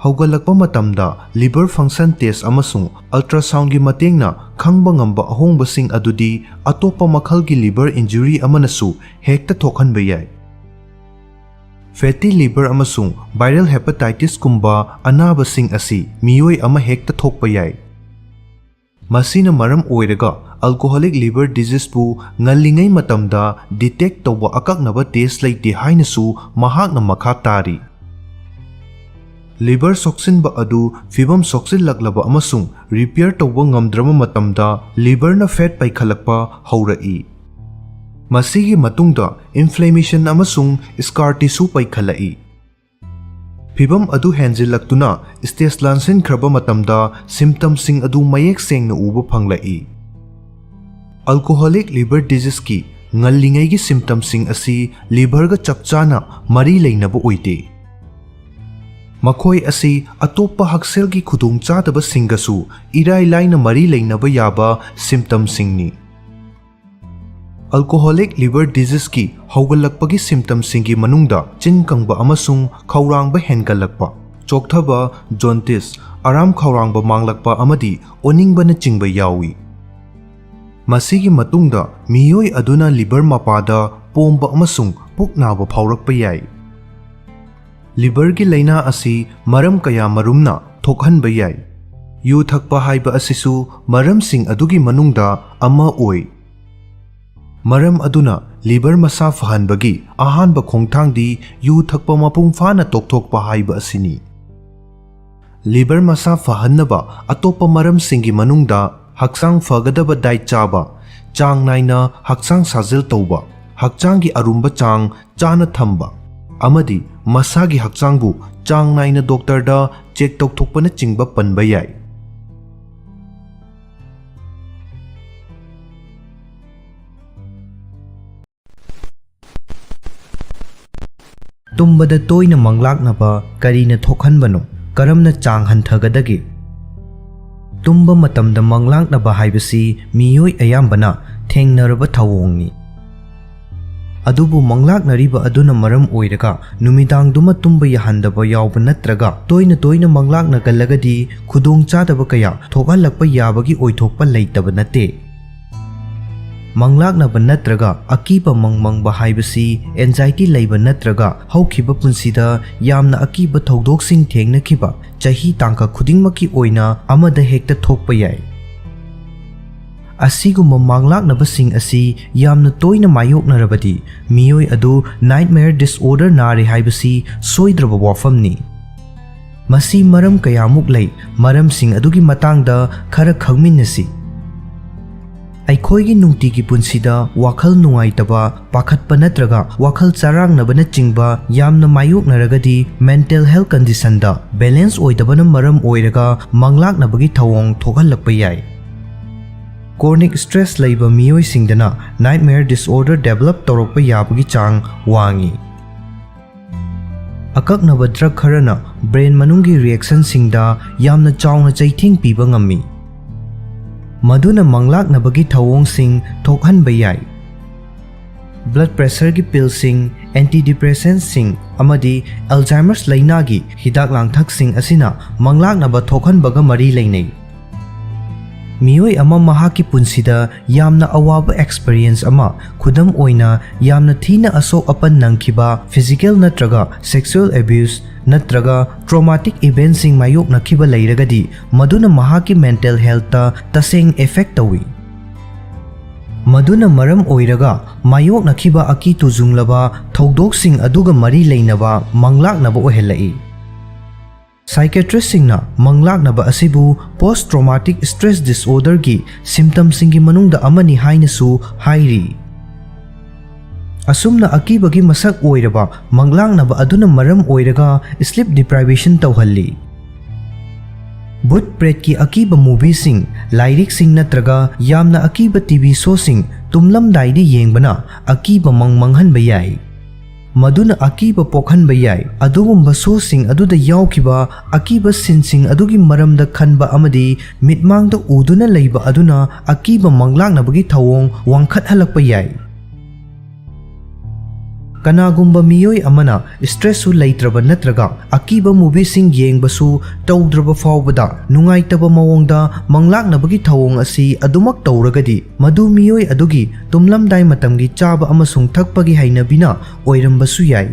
ꯍꯧꯒꯠꯂꯛꯄ ꯃꯇꯝꯗ liver function test ꯑꯃꯁꯨꯡ ultrasoundꯒꯤ ꯃꯇꯦꯡꯅ ꯈꯪꯕ ꯉꯝꯕ ꯑꯍꯣꯡꯕꯁꯤꯡ ꯑꯗꯨꯗꯤ ꯑꯇꯣꯞꯄ ꯃꯈꯜꯒꯤ liver injury ꯑꯃꯅꯁꯨ ꯍꯦꯛꯇ ꯊꯣꯛꯍꯟꯕ ꯌꯥꯏ꯫ Fatty liver ꯑꯃꯁꯨꯡ viral hepatitisꯀꯨꯝꯕ ꯑꯅꯥꯕꯁꯤꯡ ꯑꯁꯤ ꯃꯤꯑꯣꯏ ꯑꯃ ꯍꯦꯛꯇ ꯊꯣꯛꯄ ꯌꯥꯏ꯫ ꯃꯁꯤꯅ ꯃꯔꯝ ꯑꯣꯏꯔꯒ alcoholic liver diseaseꯄꯨ ꯉꯜꯂꯤꯉꯩ ꯃꯇꯝꯗ detect ꯇꯧꯕ ꯑꯀꯛꯅꯕ test ꯂꯩꯇꯦ ꯍꯥꯏꯅꯁꯨ ꯃꯍꯥꯛꯅ ꯃꯈꯥ ꯇꯥꯔꯤ꯫ Liver ꯁꯣꯛꯆꯤꯟꯕ ꯑꯗꯨ ꯐꯤꯚꯝ ꯁꯣꯛꯆꯤꯜꯂꯛꯂꯕ ꯑꯃꯁꯨꯡ repair ꯇꯧꯕ ꯉꯝꯗ꯭ꯔꯕ ꯃꯇꯝꯗ liverꯅ fat ꯄꯩꯈꯠꯂꯛꯄ ꯍꯧꯔꯛꯏ꯫ ꯃꯁꯤꯒꯤ ꯃꯇꯨꯡꯗ inflammation ꯑꯃꯁꯨꯡ scar tissue ꯄꯩꯈꯠꯂꯛꯏ꯫ ꯐꯤꯚꯝ ꯑꯗꯨ ꯍꯦꯟꯖꯤꯜꯂꯛꯇꯨꯅ stage ꯂꯥꯟꯁꯤꯟꯈ꯭ꯔꯕ ꯃꯇꯝꯗ symptomꯁꯤꯡ ꯑꯗꯨ ꯃꯌꯦꯛ ꯁꯦꯡꯅ ꯎꯕ ꯐꯪꯂꯛꯏ꯫ Alcoholic liver diseaseꯀꯤ ꯉꯜꯂꯤꯉꯩꯒꯤ symptomꯁꯤꯡ ꯑꯁꯤ liverꯒ ꯆꯞ ꯆꯥꯅ ꯃꯔꯤ ꯂꯩꯅꯕ ꯑꯣꯏꯗꯦ꯫ ꯃꯈꯣꯏ ꯑꯁꯤ ꯑꯇꯣꯞꯄ ꯍꯛꯁꯦꯜꯒꯤ ꯈꯨꯗꯣꯡꯆꯥꯗꯕꯁꯤꯡꯒꯁꯨ ꯏꯔꯥꯏ ꯂꯥꯏꯅ ꯃꯔꯤ ꯂꯩꯅꯕ ꯌꯥꯕ symptomꯁꯤꯡꯅꯤ꯫ Alcoholic liver diseaseꯀꯤ ꯍꯧꯒꯠꯂꯛꯄꯒꯤ symptomꯁꯤꯡꯒꯤ ꯃꯅꯨꯡꯗ ꯆꯤꯟ ꯀꯪꯕ ꯑꯃꯁꯨꯡ ꯈꯧꯔꯥꯡꯕ ꯍꯦꯟꯒꯠꯂꯛꯄ, ꯆꯣꯛꯊꯕ, jaundice, ꯑꯔꯥꯝ ꯈꯧꯔꯥꯡꯕ ꯃꯥꯡꯂꯛꯄ ꯑꯃꯗꯤ ꯑꯣꯅꯤꯡꯕꯅꯆꯤꯡꯕ ꯌꯥꯎꯏ꯫ ꯃꯁꯤꯒꯤ ꯃꯇꯨꯡꯗ ꯃꯤꯑꯣꯏ ꯑꯗꯨꯅ liver ꯃꯄꯥꯗ ꯄꯣꯝꯕ ꯑꯃꯁꯨꯡ ꯄꯨꯛ ꯅꯥꯕ ꯐꯥꯎꯔꯛꯄ ꯌꯥꯏ꯫ Liverꯒꯤ ꯂꯥꯏꯅꯥ ꯑꯁꯤ ꯃꯔꯝ ꯀꯌꯥ ꯃꯔꯨꯝꯅ ꯊꯣꯛꯍꯟꯕ ꯌꯥꯏ꯫ ꯌꯨ ꯊꯛꯄ ꯍꯥꯏꯕ ꯑꯁꯤꯁꯨ ꯃꯔꯝꯁꯤꯡ ꯑꯗꯨꯒꯤ ꯃꯅꯨꯡꯗ ꯑꯃ ꯑꯣꯏ꯫ ꯃꯔꯝ ꯑꯗꯨꯅ liver ꯃꯁꯥ ꯐꯍꯟꯕꯒꯤ ꯑꯍꯥꯟꯕ ꯈꯣꯡꯊꯥꯡꯗꯤ ꯌꯨ ꯊꯛꯄ ꯃꯄꯨꯡ ꯐꯥꯅ ꯇꯣꯛꯊꯣꯛꯄ ꯍꯥꯏꯕ ꯑꯁꯤꯅꯤ꯫ Liver ꯃꯁꯥ ꯐꯍꯟꯅꯕ ꯑꯇꯣꯞꯄ ꯃꯔꯝꯁꯤꯡꯒꯤ ꯃꯅꯨꯡꯗ ꯍꯛꯆꯥꯡ ꯐꯒꯗꯕ diet ꯆꯥꯕ, ꯆꯥꯡ ꯅꯥꯏꯅ ꯍꯛꯆꯥꯡ ꯁꯥꯖꯦꯜ ꯇꯧꯕ, ꯍꯛꯆꯥꯡꯒꯤ ꯑꯔꯨꯝꯕ ꯆꯥꯡ ꯆꯥꯅ ꯊꯝꯕ, ꯑꯃꯗꯤ ꯃꯁꯥꯒꯤ ꯍꯛꯆꯥꯡꯕꯨ ꯆꯥꯡ ꯅꯥꯏꯅ ꯗꯣꯛꯇꯔꯗ ꯆꯦꯛ ꯇꯧꯊꯣꯛꯄꯅꯆꯤꯡꯕ ꯄꯟꯕ ꯌꯥꯏ꯫ ꯇꯨꯝꯕꯗ ꯇꯣꯏꯅ ꯃꯪꯂꯥꯛꯅꯕ ꯀꯔꯤꯅ ꯊꯣꯛꯍꯟꯕꯅꯣ? ꯀꯔꯝꯅ ꯆꯥꯡ ꯍꯟꯊꯒꯗꯒꯦ? ꯇꯨꯝꯕ ꯃꯇꯝꯗ ꯃꯪꯂꯥꯛꯅꯕ ꯍꯥꯏꯕꯁꯤ ꯃꯤꯑꯣꯏ ꯑꯌꯥꯝꯕꯅ ꯊꯦꯡꯅꯔꯕ ꯊꯧꯑꯣꯡꯅꯤ꯫ ꯑꯗꯨꯕꯨ ꯃꯪꯂꯥꯛꯅꯔꯤꯕ ꯑꯗꯨꯅ ꯃꯔꯝ ꯑꯣꯏꯔꯒ ꯅꯨꯃꯤꯗꯥꯡꯗꯨꯃ ꯇꯨꯝꯕ ꯌꯥꯍꯟꯗꯕ ꯌꯥꯎꯕ ꯅꯠꯇ꯭ꯔꯒ ꯇꯣꯏꯅ ꯇꯣꯏꯅ ꯃꯪꯂꯥꯛꯅꯒꯜꯂꯒꯗꯤ ꯈꯨꯗꯣꯡꯆꯥꯗꯕ ꯀꯌꯥ ꯊꯣꯛꯍꯜꯂꯛꯄ ꯌꯥꯕꯒꯤ ꯑꯣꯏꯊꯣꯛꯄ ꯂꯩꯇꯕ ꯅꯠꯇꯦ꯫ ꯃꯪꯂꯥꯛꯅꯕ ꯅꯠꯇ꯭ꯔꯒ ꯑꯀꯤꯕ ꯃꯪ ꯃꯪꯕ ꯍꯥꯏꯕꯁꯤ anxiety ꯂꯩꯕ ꯅꯠꯇ꯭ꯔꯒ ꯍꯧꯈꯤꯕ ꯄꯨꯟꯁꯤꯗ ꯌꯥꯝꯅ ꯑꯀꯤꯕ ꯊꯧꯗꯣꯛꯁꯤꯡ ꯊꯦꯡꯅꯈꯤꯕ ꯆꯍꯤ ꯇꯥꯡꯀꯛ ꯈꯨꯗꯤꯡꯃꯛꯀꯤ ꯑꯣꯏꯅ ꯑꯃꯗ ꯍꯦꯛꯇ ꯊꯣꯛꯄ ꯌꯥꯏ꯫ ꯑꯁꯤꯒꯨꯝꯕ ꯃꯪꯂꯥꯛꯅꯕꯁꯤꯡ ꯑꯁꯤ ꯌꯥꯝꯅ ꯇꯣꯏꯅ ꯃꯥꯌꯣꯛꯅꯔꯕꯗꯤ ꯃꯤꯑꯣꯏ ꯑꯗꯨ nightmare disorder ꯅꯥꯔꯦ ꯍꯥꯏꯕꯁꯤ ꯁꯣꯏꯗ꯭ꯔꯕ ꯋꯥꯐꯝꯅꯤ꯫ ꯃꯁꯤ ꯃꯔꯝ ꯀꯌꯥꯃꯨꯛ ꯂꯩ, ꯃꯔꯝꯁꯤꯡ ꯑꯗꯨꯒꯤ ꯃꯇꯥꯡꯗ ꯈꯔ ꯈꯪꯃꯤꯟꯅꯁꯤ꯫ ꯑꯩꯈꯣꯏꯒꯤ ꯅꯨꯡꯇꯤꯒꯤ ꯄꯨꯟꯁꯤꯗ ꯋꯥꯈꯜ ꯅꯨꯡꯉꯥꯏꯇꯕ, ꯄꯥꯈꯠꯄ ꯅꯠꯇ꯭ꯔꯒ ꯋꯥꯈꯜ ꯆꯔꯥꯡꯅꯕꯅꯆꯤꯡꯕ ꯌꯥꯝꯅ ꯃꯥꯌꯣꯛꯅꯔꯒꯗꯤ mental health condition ꯗ balance ꯑꯣꯏꯗꯕꯅ ꯃꯔꯝ ꯑꯣꯏꯔꯒ ꯃꯪꯂꯥꯛꯅꯕꯒꯤ ꯊꯧꯑꯣꯡ ꯊꯣꯛꯍꯜꯂꯛꯄ ꯌꯥꯏ꯫ Chronic stress ꯂꯩꯕ ꯃꯤꯑꯣꯏꯁꯤꯡꯗꯅ nightmare disorder develop ꯇꯧꯔꯛꯄ ꯌꯥꯕꯒꯤ ꯆꯥꯡ ꯋꯥꯡꯏ꯫ ꯑꯀꯛꯅꯕ drug ꯈꯔꯅ brain ꯃꯅꯨꯡꯒꯤ reaction ꯁꯤꯡꯗ ꯌꯥꯝꯅ ꯆꯥꯎꯅ ꯆꯩꯊꯦꯡ ꯄꯤꯕ ꯉꯝꯃꯤ, ꯃꯗꯨꯅ ꯃꯪꯂꯥꯛꯅꯕꯒꯤ ꯊꯧꯑꯣꯡꯁꯤꯡ ꯊꯣꯛꯍꯟꯕ ꯌꯥꯏ꯫ Blood pressure ꯒꯤ pill ꯁꯤꯡ, antidepressant ꯁꯤꯡ, ꯑꯃꯗꯤ Alzheimer's ꯂꯩꯅꯥꯒꯤ ꯍꯤꯗꯥꯛ ꯂꯥꯡꯊꯛꯁꯤꯡ ꯑꯁꯤꯅ ꯃꯪꯂꯥꯛꯅꯕ ꯊꯣꯛꯍꯟꯕꯒ ꯃꯔꯤ ꯂꯩꯅꯩ꯫ ꯃꯤꯑꯣꯏ ꯑꯃ ꯃꯍꯥꯛꯀꯤ ꯄꯨꯟꯁꯤꯗ ꯌꯥꯝꯅ ꯑꯋꯥꯕ experience ꯑꯃ, ꯈꯨꯗꯝ ꯑꯣꯏꯅ, ꯌꯥꯝꯅ ꯊꯤꯅ ꯑꯁꯣꯛ ꯑꯄꯟ ꯅꯪꯈꯤꯕ, physical ꯅꯠꯇ꯭ꯔꯒ sexual abuse ꯅꯠꯇ꯭ꯔꯒ traumatic event ꯁꯤꯡ ꯃꯥꯌꯣꯛꯅꯈꯤꯕ ꯂꯩꯔꯒꯗꯤ, ꯃꯗꯨꯅ ꯃꯍꯥꯛꯀꯤ mental health ꯇ ꯇꯁꯦꯡ effect ꯇꯧꯏ꯫ ꯃꯗꯨꯅ ꯃꯔꯝ ꯑꯣꯏꯔꯒ ꯃꯥꯌꯣꯛꯅꯈꯤꯕ ꯑꯀꯤ ꯇꯨꯖꯨꯡꯂꯕ ꯊꯧꯗꯣꯛꯁꯤꯡ ꯑꯗꯨꯒ ꯃꯔꯤ ꯂꯩꯅꯕ ꯃꯪꯂꯥꯛꯅꯕ ꯑꯣꯏꯍꯜꯂꯛꯏ꯫ Psychiatrist ꯁꯤꯡꯅ ꯃꯪꯂꯥꯛꯅꯕ ꯑꯁꯤꯕꯨ post traumatic stress disorder ꯒꯤ symptom ꯁꯤꯡꯒꯤ ꯃꯅꯨꯡꯗ ꯑꯃꯅꯤ ꯍꯥꯏꯅꯁꯨ ꯍꯥꯏꯔꯤ꯫ ꯑꯁꯨꯝꯅ ꯑꯀꯤꯕꯒꯤ ꯃꯁꯛ ꯑꯣꯏꯔꯕ ꯃꯪꯂꯥꯛꯅꯕ ꯑꯗꯨꯅ ꯃꯔꯝ ꯑꯣꯏꯔꯒ sleep deprivation ꯇꯧꯍꯜꯂꯤ꯫ ꯚꯨꯠ ꯄ꯭ꯔꯦꯠꯀꯤ ꯑꯀꯤꯕ movieꯁꯤꯡ, ꯂꯥꯏꯔꯤꯛꯁꯤꯡ ꯅꯠꯇ꯭ꯔꯒ ꯌꯥꯝꯅ ꯑꯀꯤꯕ TV showꯁꯤꯡ ꯇꯨꯝꯂꯝꯗꯥꯏꯗ ꯌꯦꯡꯕꯅ ꯑꯀꯤꯕ ꯃꯪ ꯃꯪꯍꯟꯕ ꯌꯥꯏ꯫ ꯃꯗꯨꯅ ꯑꯀꯤꯕ ꯄꯣꯛꯍꯟꯕ ꯌꯥꯏ꯫ ꯑꯗꯨꯒꯨꯝꯕ showꯁꯤꯡ ꯑꯗꯨꯗ ꯌꯥꯎꯈꯤꯕ ꯑꯀꯤꯕ sceneꯁꯤꯡ ꯑꯗꯨꯒꯤ ꯃꯔꯝꯗ ꯈꯟꯕ ꯑꯃꯗꯤ ꯃꯤꯠꯃꯥꯡꯗ ꯎꯗꯨꯅ ꯂꯩꯕ ꯑꯗꯨꯅ ꯑꯀꯤꯕ ꯃꯪꯂꯥꯛꯅꯕꯒꯤ ꯊꯧꯑꯣꯡ ꯋꯥꯡꯈꯠꯍꯜꯂꯛꯄ ꯌꯥꯏ꯫ ꯀꯅꯥꯒꯨꯝꯕ ꯃꯤꯑꯣꯏ ꯑꯃꯅ stressꯁꯨ ꯂꯩꯇ꯭ꯔꯕ ꯅꯠꯇ꯭ꯔꯒ ꯑꯀꯤꯕ movieꯁꯤꯡ ꯌꯦꯡꯕꯁꯨ ꯇꯧꯗ꯭ꯔꯕ ꯐꯥꯎꯕꯗ ꯅꯨꯡꯉꯥꯏꯇꯕ ꯃꯑꯣꯡꯗ ꯃꯪꯂꯥꯛꯅꯕꯒꯤ ꯊꯧꯑꯣꯡ ꯑꯁꯤ ꯑꯗꯨꯃꯛ ꯇꯧꯔꯒꯗꯤ, ꯃꯗꯨ ꯃꯤꯑꯣꯏ ꯑꯗꯨꯒꯤ ꯇꯨꯝꯂꯝꯗꯥꯏ ꯃꯇꯝꯒꯤ ꯆꯥꯕ ꯑꯃꯁꯨꯡ ꯊꯛꯄꯒꯤ ꯍꯩꯅꯕꯤꯅ ꯑꯣꯏꯔꯝꯕꯁꯨ ꯌꯥꯏ꯫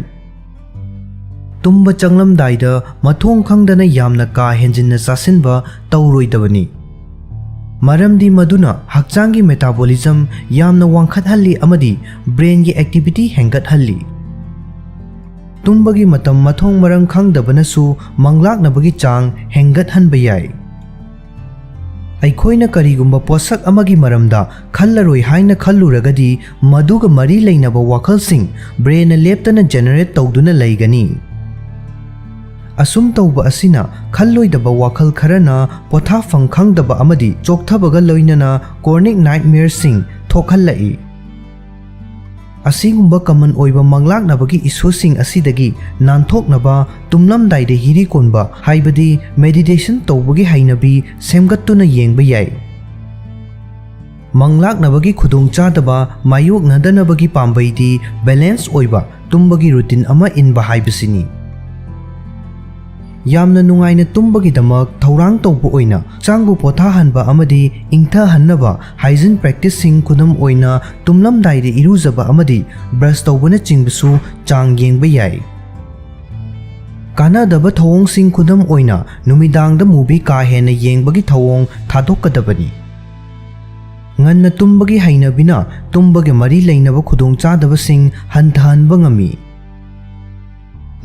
ꯇꯨꯝꯕ ꯆꯪꯂꯝꯗꯥꯏꯗ ꯃꯊꯣꯡ ꯈꯪꯗꯅ ꯌꯥꯝꯅ ꯀꯥ ꯍꯦꯟꯖꯤꯟꯅ ꯆꯥꯁꯤꯟꯕ ꯇꯧꯔꯣꯏꯗꯕꯅꯤ, ꯃꯔꯝꯗꯤ ꯃꯗꯨꯅ ꯍꯛꯆꯥꯡꯒꯤ metabolism ꯌꯥꯝꯅ ꯋꯥꯡꯈꯠꯍꯜꯂꯤ ꯑꯃꯗꯤ brainꯒꯤ activity ꯍꯦꯟꯒꯠꯍꯜꯂꯤ꯫ ꯇꯨꯝꯕꯒꯤ ꯃꯇꯝ ꯃꯊꯣꯡ ꯃꯔꯝ ꯈꯪꯗꯕꯅꯁꯨ ꯃꯪꯂꯥꯛꯅꯕꯒꯤ ꯆꯥꯡ ꯍꯦꯟꯒꯠꯍꯟꯕ ꯌꯥꯏ꯫ ꯑꯩꯈꯣꯏꯅ ꯀꯔꯤꯒꯨꯝꯕ ꯄꯣꯠꯁꯛ ꯑꯃꯒꯤ ꯃꯔꯝꯗ ꯈꯜꯂꯔꯣꯏ ꯍꯥꯏꯅ ꯈꯜꯂꯨꯔꯒꯗꯤ, ꯃꯗꯨꯒ ꯃꯔꯤ ꯂꯩꯅꯕ ꯋꯥꯈꯜꯁꯤꯡ brainꯅ ꯂꯦꯞꯇꯅ generate ꯇꯧꯗꯨꯅ ꯂꯩꯒꯅꯤ꯫ ꯑꯁꯨꯝ ꯇꯧꯕ ꯑꯁꯤꯅ ꯈꯜꯂꯣꯏꯗꯕ ꯋꯥꯈꯜ ꯈꯔꯅ ꯄꯣꯊꯥꯐꯝ ꯈꯪꯗꯕ ꯑꯃꯗꯤ ꯆꯣꯛꯊꯕꯒ ꯂꯣꯏꯅꯅ chronic nightmareꯁꯤꯡ ꯊꯣꯛꯍꯜꯂꯛꯏ꯫ ꯑꯁꯤꯒꯨꯝꯕ common ꯑꯣꯏꯕ ꯃꯪꯂꯥꯛꯅꯕꯒꯤ issueꯁꯤꯡ ꯑꯁꯤꯗꯒꯤ ꯅꯥꯟꯊꯣꯛꯅꯕ ꯇꯨꯝꯂꯝꯗꯥꯏꯗ ꯍꯤꯔꯤ ꯀꯣꯟꯕ, ꯍꯥꯏꯕꯗꯤ meditation ꯇꯧꯕꯒꯤ ꯍꯩꯅꯕꯤ ꯁꯦꯝꯒꯠꯇꯨꯅ ꯌꯦꯡꯕ ꯌꯥꯏ꯫ ꯃꯪꯂꯥꯛꯅꯕꯒꯤ ꯈꯨꯗꯣꯡꯆꯥꯗꯕ ꯃꯥꯌꯣꯛꯅꯗꯅꯕꯒꯤ ꯄꯥꯝꯕꯩꯗꯤ balance ꯑꯣꯏꯕ ꯇꯨꯝꯕꯒꯤ routine ꯑꯃ ꯏꯟꯕ ꯍꯥꯏꯕꯁꯤꯅꯤ꯫ ꯌꯥꯝꯅ ꯅꯨꯡꯉꯥꯏꯅ ꯇꯨꯝꯕꯒꯤꯗꯃꯛ ꯊꯧꯔꯥꯡ ꯇꯧꯕ ꯑꯣꯏꯅ ꯍꯛꯆꯥꯡꯕꯨ ꯄꯣꯊꯥꯍꯟꯕ ꯑꯃꯗꯤ ꯏꯪꯊꯍꯟꯅꯕ hygiene practiceꯁꯤꯡ, ꯈꯨꯗꯝ ꯑꯣꯏꯅ ꯇꯨꯝꯂꯝꯗꯥꯏꯗ ꯏꯔꯨꯖꯕ ꯑꯃꯗꯤ brush ꯇꯧꯕꯅꯆꯤꯡꯕꯁꯨ ꯆꯥꯡ ꯌꯦꯡꯕ ꯌꯥꯏ꯫ ꯀꯥꯟꯅꯗꯕ ꯊꯧꯑꯣꯡꯁꯤꯡ, ꯈꯨꯗꯝ ꯑꯣꯏꯅ ꯅꯨꯃꯤꯗꯥꯡꯗ movie ꯀꯥ ꯍꯦꯟꯅ ꯌꯦꯡꯕꯒꯤ ꯊꯧꯑꯣꯡ ꯊꯥꯗꯣꯛꯀꯗꯕꯅꯤ꯫ ꯉꯟꯅ ꯇꯨꯝꯕꯒꯤ ꯍꯩꯅꯕꯤꯅ ꯇꯨꯝꯕꯒ ꯃꯔꯤ ꯂꯩꯅꯕ ꯈꯨꯗꯣꯡꯆꯥꯗꯕꯁꯤꯡ ꯍꯟꯊꯍꯟꯕ ꯉꯝꯃꯤ꯫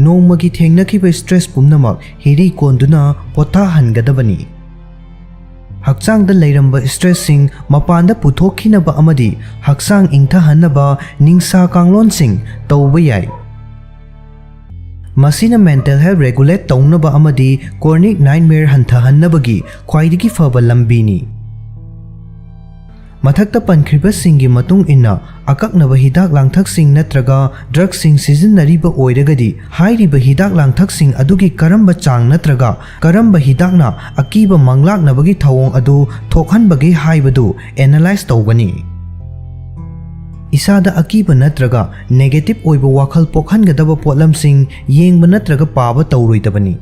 ꯅꯣꯡꯃꯒꯤ ꯊꯦꯡꯅꯈꯤꯕ stress ꯄꯨꯝꯅꯃꯛ ꯍꯤꯔꯤ ꯀꯣꯟꯗꯨꯅ ꯄꯣꯊꯥꯍꯟꯒꯗꯕꯅꯤ꯫ ꯍꯛꯆꯥꯡꯗ ꯂꯩꯔꯝꯕ ꯁ꯭ꯇ꯭ꯔꯦꯁꯁꯤꯡ ꯃꯄꯥꯟꯗ ꯄꯨꯊꯣꯛꯈꯤꯅꯕ ꯑꯃꯗꯤ ꯍꯛꯆꯥꯡ ꯏꯪꯊꯍꯟꯅꯕ ꯅꯤꯡꯁꯥ ꯀꯥꯡꯂꯣꯟꯁꯤꯡ ꯇꯧꯕ ꯌꯥꯏ꯫ ꯃꯁꯤꯅ ꯃꯦꯟꯇꯦꯜ ꯍꯦꯜꯊ ꯔꯦꯒꯨꯂꯦꯠ ꯇꯧꯅꯕ ꯑꯃꯗꯤ ꯀ꯭ꯔꯣꯅꯤꯛ ꯅꯥꯏꯠꯃꯦꯌꯔ ꯍꯟꯊꯍꯟꯅꯕꯒꯤ ꯈ꯭ꯋꯥꯏꯗꯒꯤ ꯐꯕ ꯂꯝꯕꯤꯅꯤ꯫ ꯃꯊꯛꯇ ꯄꯟꯈ꯭ꯔꯤꯕꯁꯤꯡꯒꯤ ꯃꯇꯨꯡ ꯏꯟꯅ ꯑꯀꯛꯅꯕ ꯍꯤꯗꯥꯛ ꯂꯥꯡꯊꯛꯁꯤꯡ ꯅꯠꯇ꯭ꯔꯒ ꯗ꯭ꯔꯒꯁꯤꯡ ꯁꯤꯖꯤꯟꯅꯔꯤꯕ ꯑꯣꯏꯔꯒꯗꯤ, ꯍꯥꯏꯔꯤꯕ ꯍꯤꯗꯥꯛ ꯂꯥꯡꯊꯛꯁꯤꯡ ꯑꯗꯨꯒꯤ ꯀꯔꯝꯕ ꯆꯥꯡ ꯅꯠꯇ꯭ꯔꯒ ꯀꯔꯝꯕ ꯍꯤꯗꯥꯛꯅ ꯑꯀꯤꯕ ꯃꯪꯂꯥꯛꯅꯕꯒꯤ ꯊꯧꯑꯣꯡ ꯑꯗꯨ ꯊꯣꯛꯍꯟꯕꯒꯦ ꯍꯥꯏꯕꯗꯨ ꯑꯦꯅꯥꯂꯥꯏꯖ ꯇꯧꯒꯅꯤ꯫ ꯏꯁꯥꯗ ꯑꯀꯤꯕ ꯅꯠꯇ꯭ꯔꯒ ꯅꯦꯒꯦꯇꯤꯚ ꯑꯣꯏꯕ ꯋꯥꯈꯜ ꯄꯣꯛꯍꯟꯒꯗꯕ ꯄꯣꯠꯂꯝꯁꯤꯡ ꯌꯦꯡꯕ ꯅꯠꯇ꯭ꯔꯒ ꯄꯥꯕ ꯇꯧꯔꯣꯏꯗꯕꯅꯤ꯫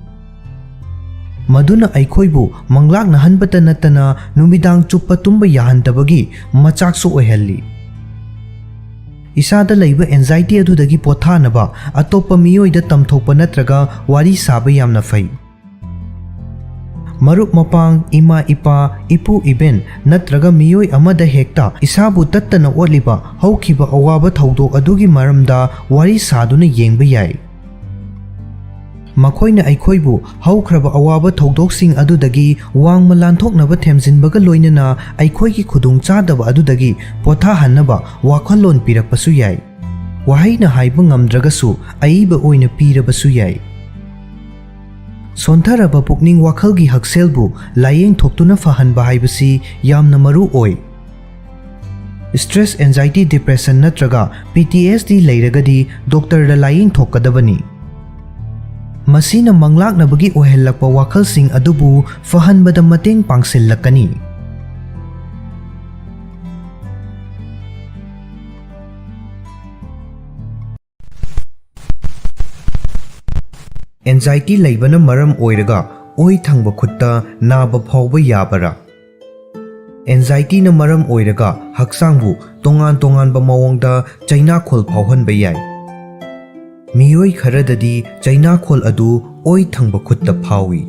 ꯃꯗꯨꯅ ꯑꯩꯈꯣꯏꯕꯨ ꯃꯪꯂꯥꯛꯅꯍꯟꯕꯇ ꯅꯠꯇꯅ ꯅꯨꯃꯤꯗꯥꯡ ꯆꯨꯞꯄ ꯇꯨꯝꯕ ꯌꯥꯍꯟꯗꯕꯒꯤ ꯃꯆꯥꯛꯁꯨ ꯑꯣꯏꯍꯜꯂꯤ꯫ ꯏꯁꯥꯗ ꯂꯩꯕ ꯑꯦꯟꯖꯥꯏꯇꯤ ꯑꯗꯨꯗꯒꯤ ꯄꯣꯊꯥꯅꯕ ꯑꯇꯣꯞꯄ ꯃꯤꯑꯣꯏꯗ ꯇꯝꯊꯣꯛꯄ ꯅꯠꯇ꯭ꯔꯒ ꯋꯥꯔꯤ ꯁꯥꯕ ꯌꯥꯝꯅ ꯐꯩ꯫ ꯃꯔꯨꯞ ꯃꯄꯥꯡ, ꯏꯃꯥ ꯏꯄꯥ, ꯏꯄꯨ ꯏꯕꯦꯟ ꯅꯠꯇ꯭ꯔꯒ ꯃꯤꯑꯣꯏ ꯑꯃꯗ ꯍꯦꯛꯇ ꯏꯁꯥꯕꯨ ꯇꯠꯇꯅ ꯑꯣꯠꯂꯤꯕ ꯍꯧꯈꯤꯕ ꯑꯋꯥꯕ ꯊꯧꯗꯣꯛ ꯑꯗꯨꯒꯤ ꯃꯔꯝꯗ ꯋꯥꯔꯤ ꯁꯥꯗꯨꯅ ꯌꯦꯡꯕ ꯌꯥꯏ꯫ ꯃꯈꯣꯏꯅ ꯑꯩꯈꯣꯏꯕꯨ ꯍꯧꯈ꯭ꯔꯕ ꯑꯋꯥꯕ ꯊꯧꯗꯣꯛꯁꯤꯡ ꯑꯗꯨꯗꯒꯤ ꯋꯥꯡꯃ ꯂꯥꯟꯊꯣꯛꯅꯕ ꯊꯦꯝꯖꯤꯟꯕꯒ ꯂꯣꯏꯅꯅ ꯑꯩꯈꯣꯏꯒꯤ ꯈꯨꯗꯣꯡꯆꯥꯗꯕ ꯑꯗꯨꯗꯒꯤ ꯄꯣꯊꯥꯍꯟꯅꯕ ꯋꯥꯈꯜꯂꯣꯟ ꯄꯤꯔꯛꯄꯁꯨ ꯌꯥꯏ꯫ ꯋꯥꯍꯩꯅ ꯍꯥꯏꯕ ꯉꯝꯗ꯭ꯔꯒꯁꯨ ꯑꯏꯕ ꯑꯣꯏꯅ ꯄꯤꯔꯕꯁꯨ ꯌꯥꯏ꯫ ꯁꯣꯟꯊꯔꯕ ꯄꯨꯛꯅꯤꯡ ꯋꯥꯈꯜꯒꯤ ꯍꯛꯁꯦꯜꯕꯨ ꯂꯥꯌꯦꯡꯊꯣꯛꯇꯨꯅ ꯐꯍꯟꯕ ꯍꯥꯏꯕꯁꯤ ꯌꯥꯝꯅ ꯃꯔꯨ ꯑꯣꯏ꯫ ꯁ꯭ꯇ꯭ꯔꯦꯁ, ꯑꯦꯟꯖꯥꯏꯇꯤ, ꯗꯤꯄ꯭ꯔꯦꯁꯟ ꯅꯠꯇ꯭ꯔꯒ ꯄꯤ ꯇꯤ ꯑꯦꯁ ꯗꯤ ꯂꯩꯔꯒꯗꯤ ꯗꯣꯛꯇꯔꯗ ꯂꯥꯌꯦꯡꯊꯣꯛꯀꯗꯕꯅꯤ꯫ ꯃꯁꯤꯅ ꯃꯪꯂꯥꯛꯅꯕꯒꯤ ꯑꯣꯏꯍꯜꯂꯛꯄ ꯋꯥꯈꯜꯁꯤꯡ ꯑꯗꯨꯕꯨ ꯐꯍꯟꯕꯗ ꯃꯇꯦꯡ ꯄꯥꯡꯁꯤꯜꯂꯛꯀꯅꯤ꯫ ꯑꯦꯟꯖꯥꯏꯇꯤ ꯂꯩꯕꯅ ꯃꯔꯝ ꯑꯣꯏꯔꯒ ꯑꯣꯏ ꯊꯪꯕ ꯈꯨꯠꯇ ꯅꯥꯕ ꯐꯥꯎꯕ ꯌꯥꯕꯔꯥ? ꯑꯦꯟꯖꯥꯏꯇꯤꯅ ꯃꯔꯝ ꯑꯣꯏꯔꯒ ꯍꯛꯆꯥꯡꯕꯨ ꯇꯣꯉꯥꯟ ꯇꯣꯉꯥꯟꯕ ꯃꯑꯣꯡꯗ ꯆꯩꯅꯥꯈꯣꯜ ꯐꯥꯎꯍꯟꯕ ꯌꯥꯏ꯫ ꯃꯤꯑꯣꯏ ꯈꯔꯗꯗꯤ ꯆꯩꯅꯥꯈꯣꯜ ꯑꯗꯨ ꯑꯣꯏ ꯊꯪꯕ ꯈꯨꯠꯇ ꯐꯥꯎꯏ꯫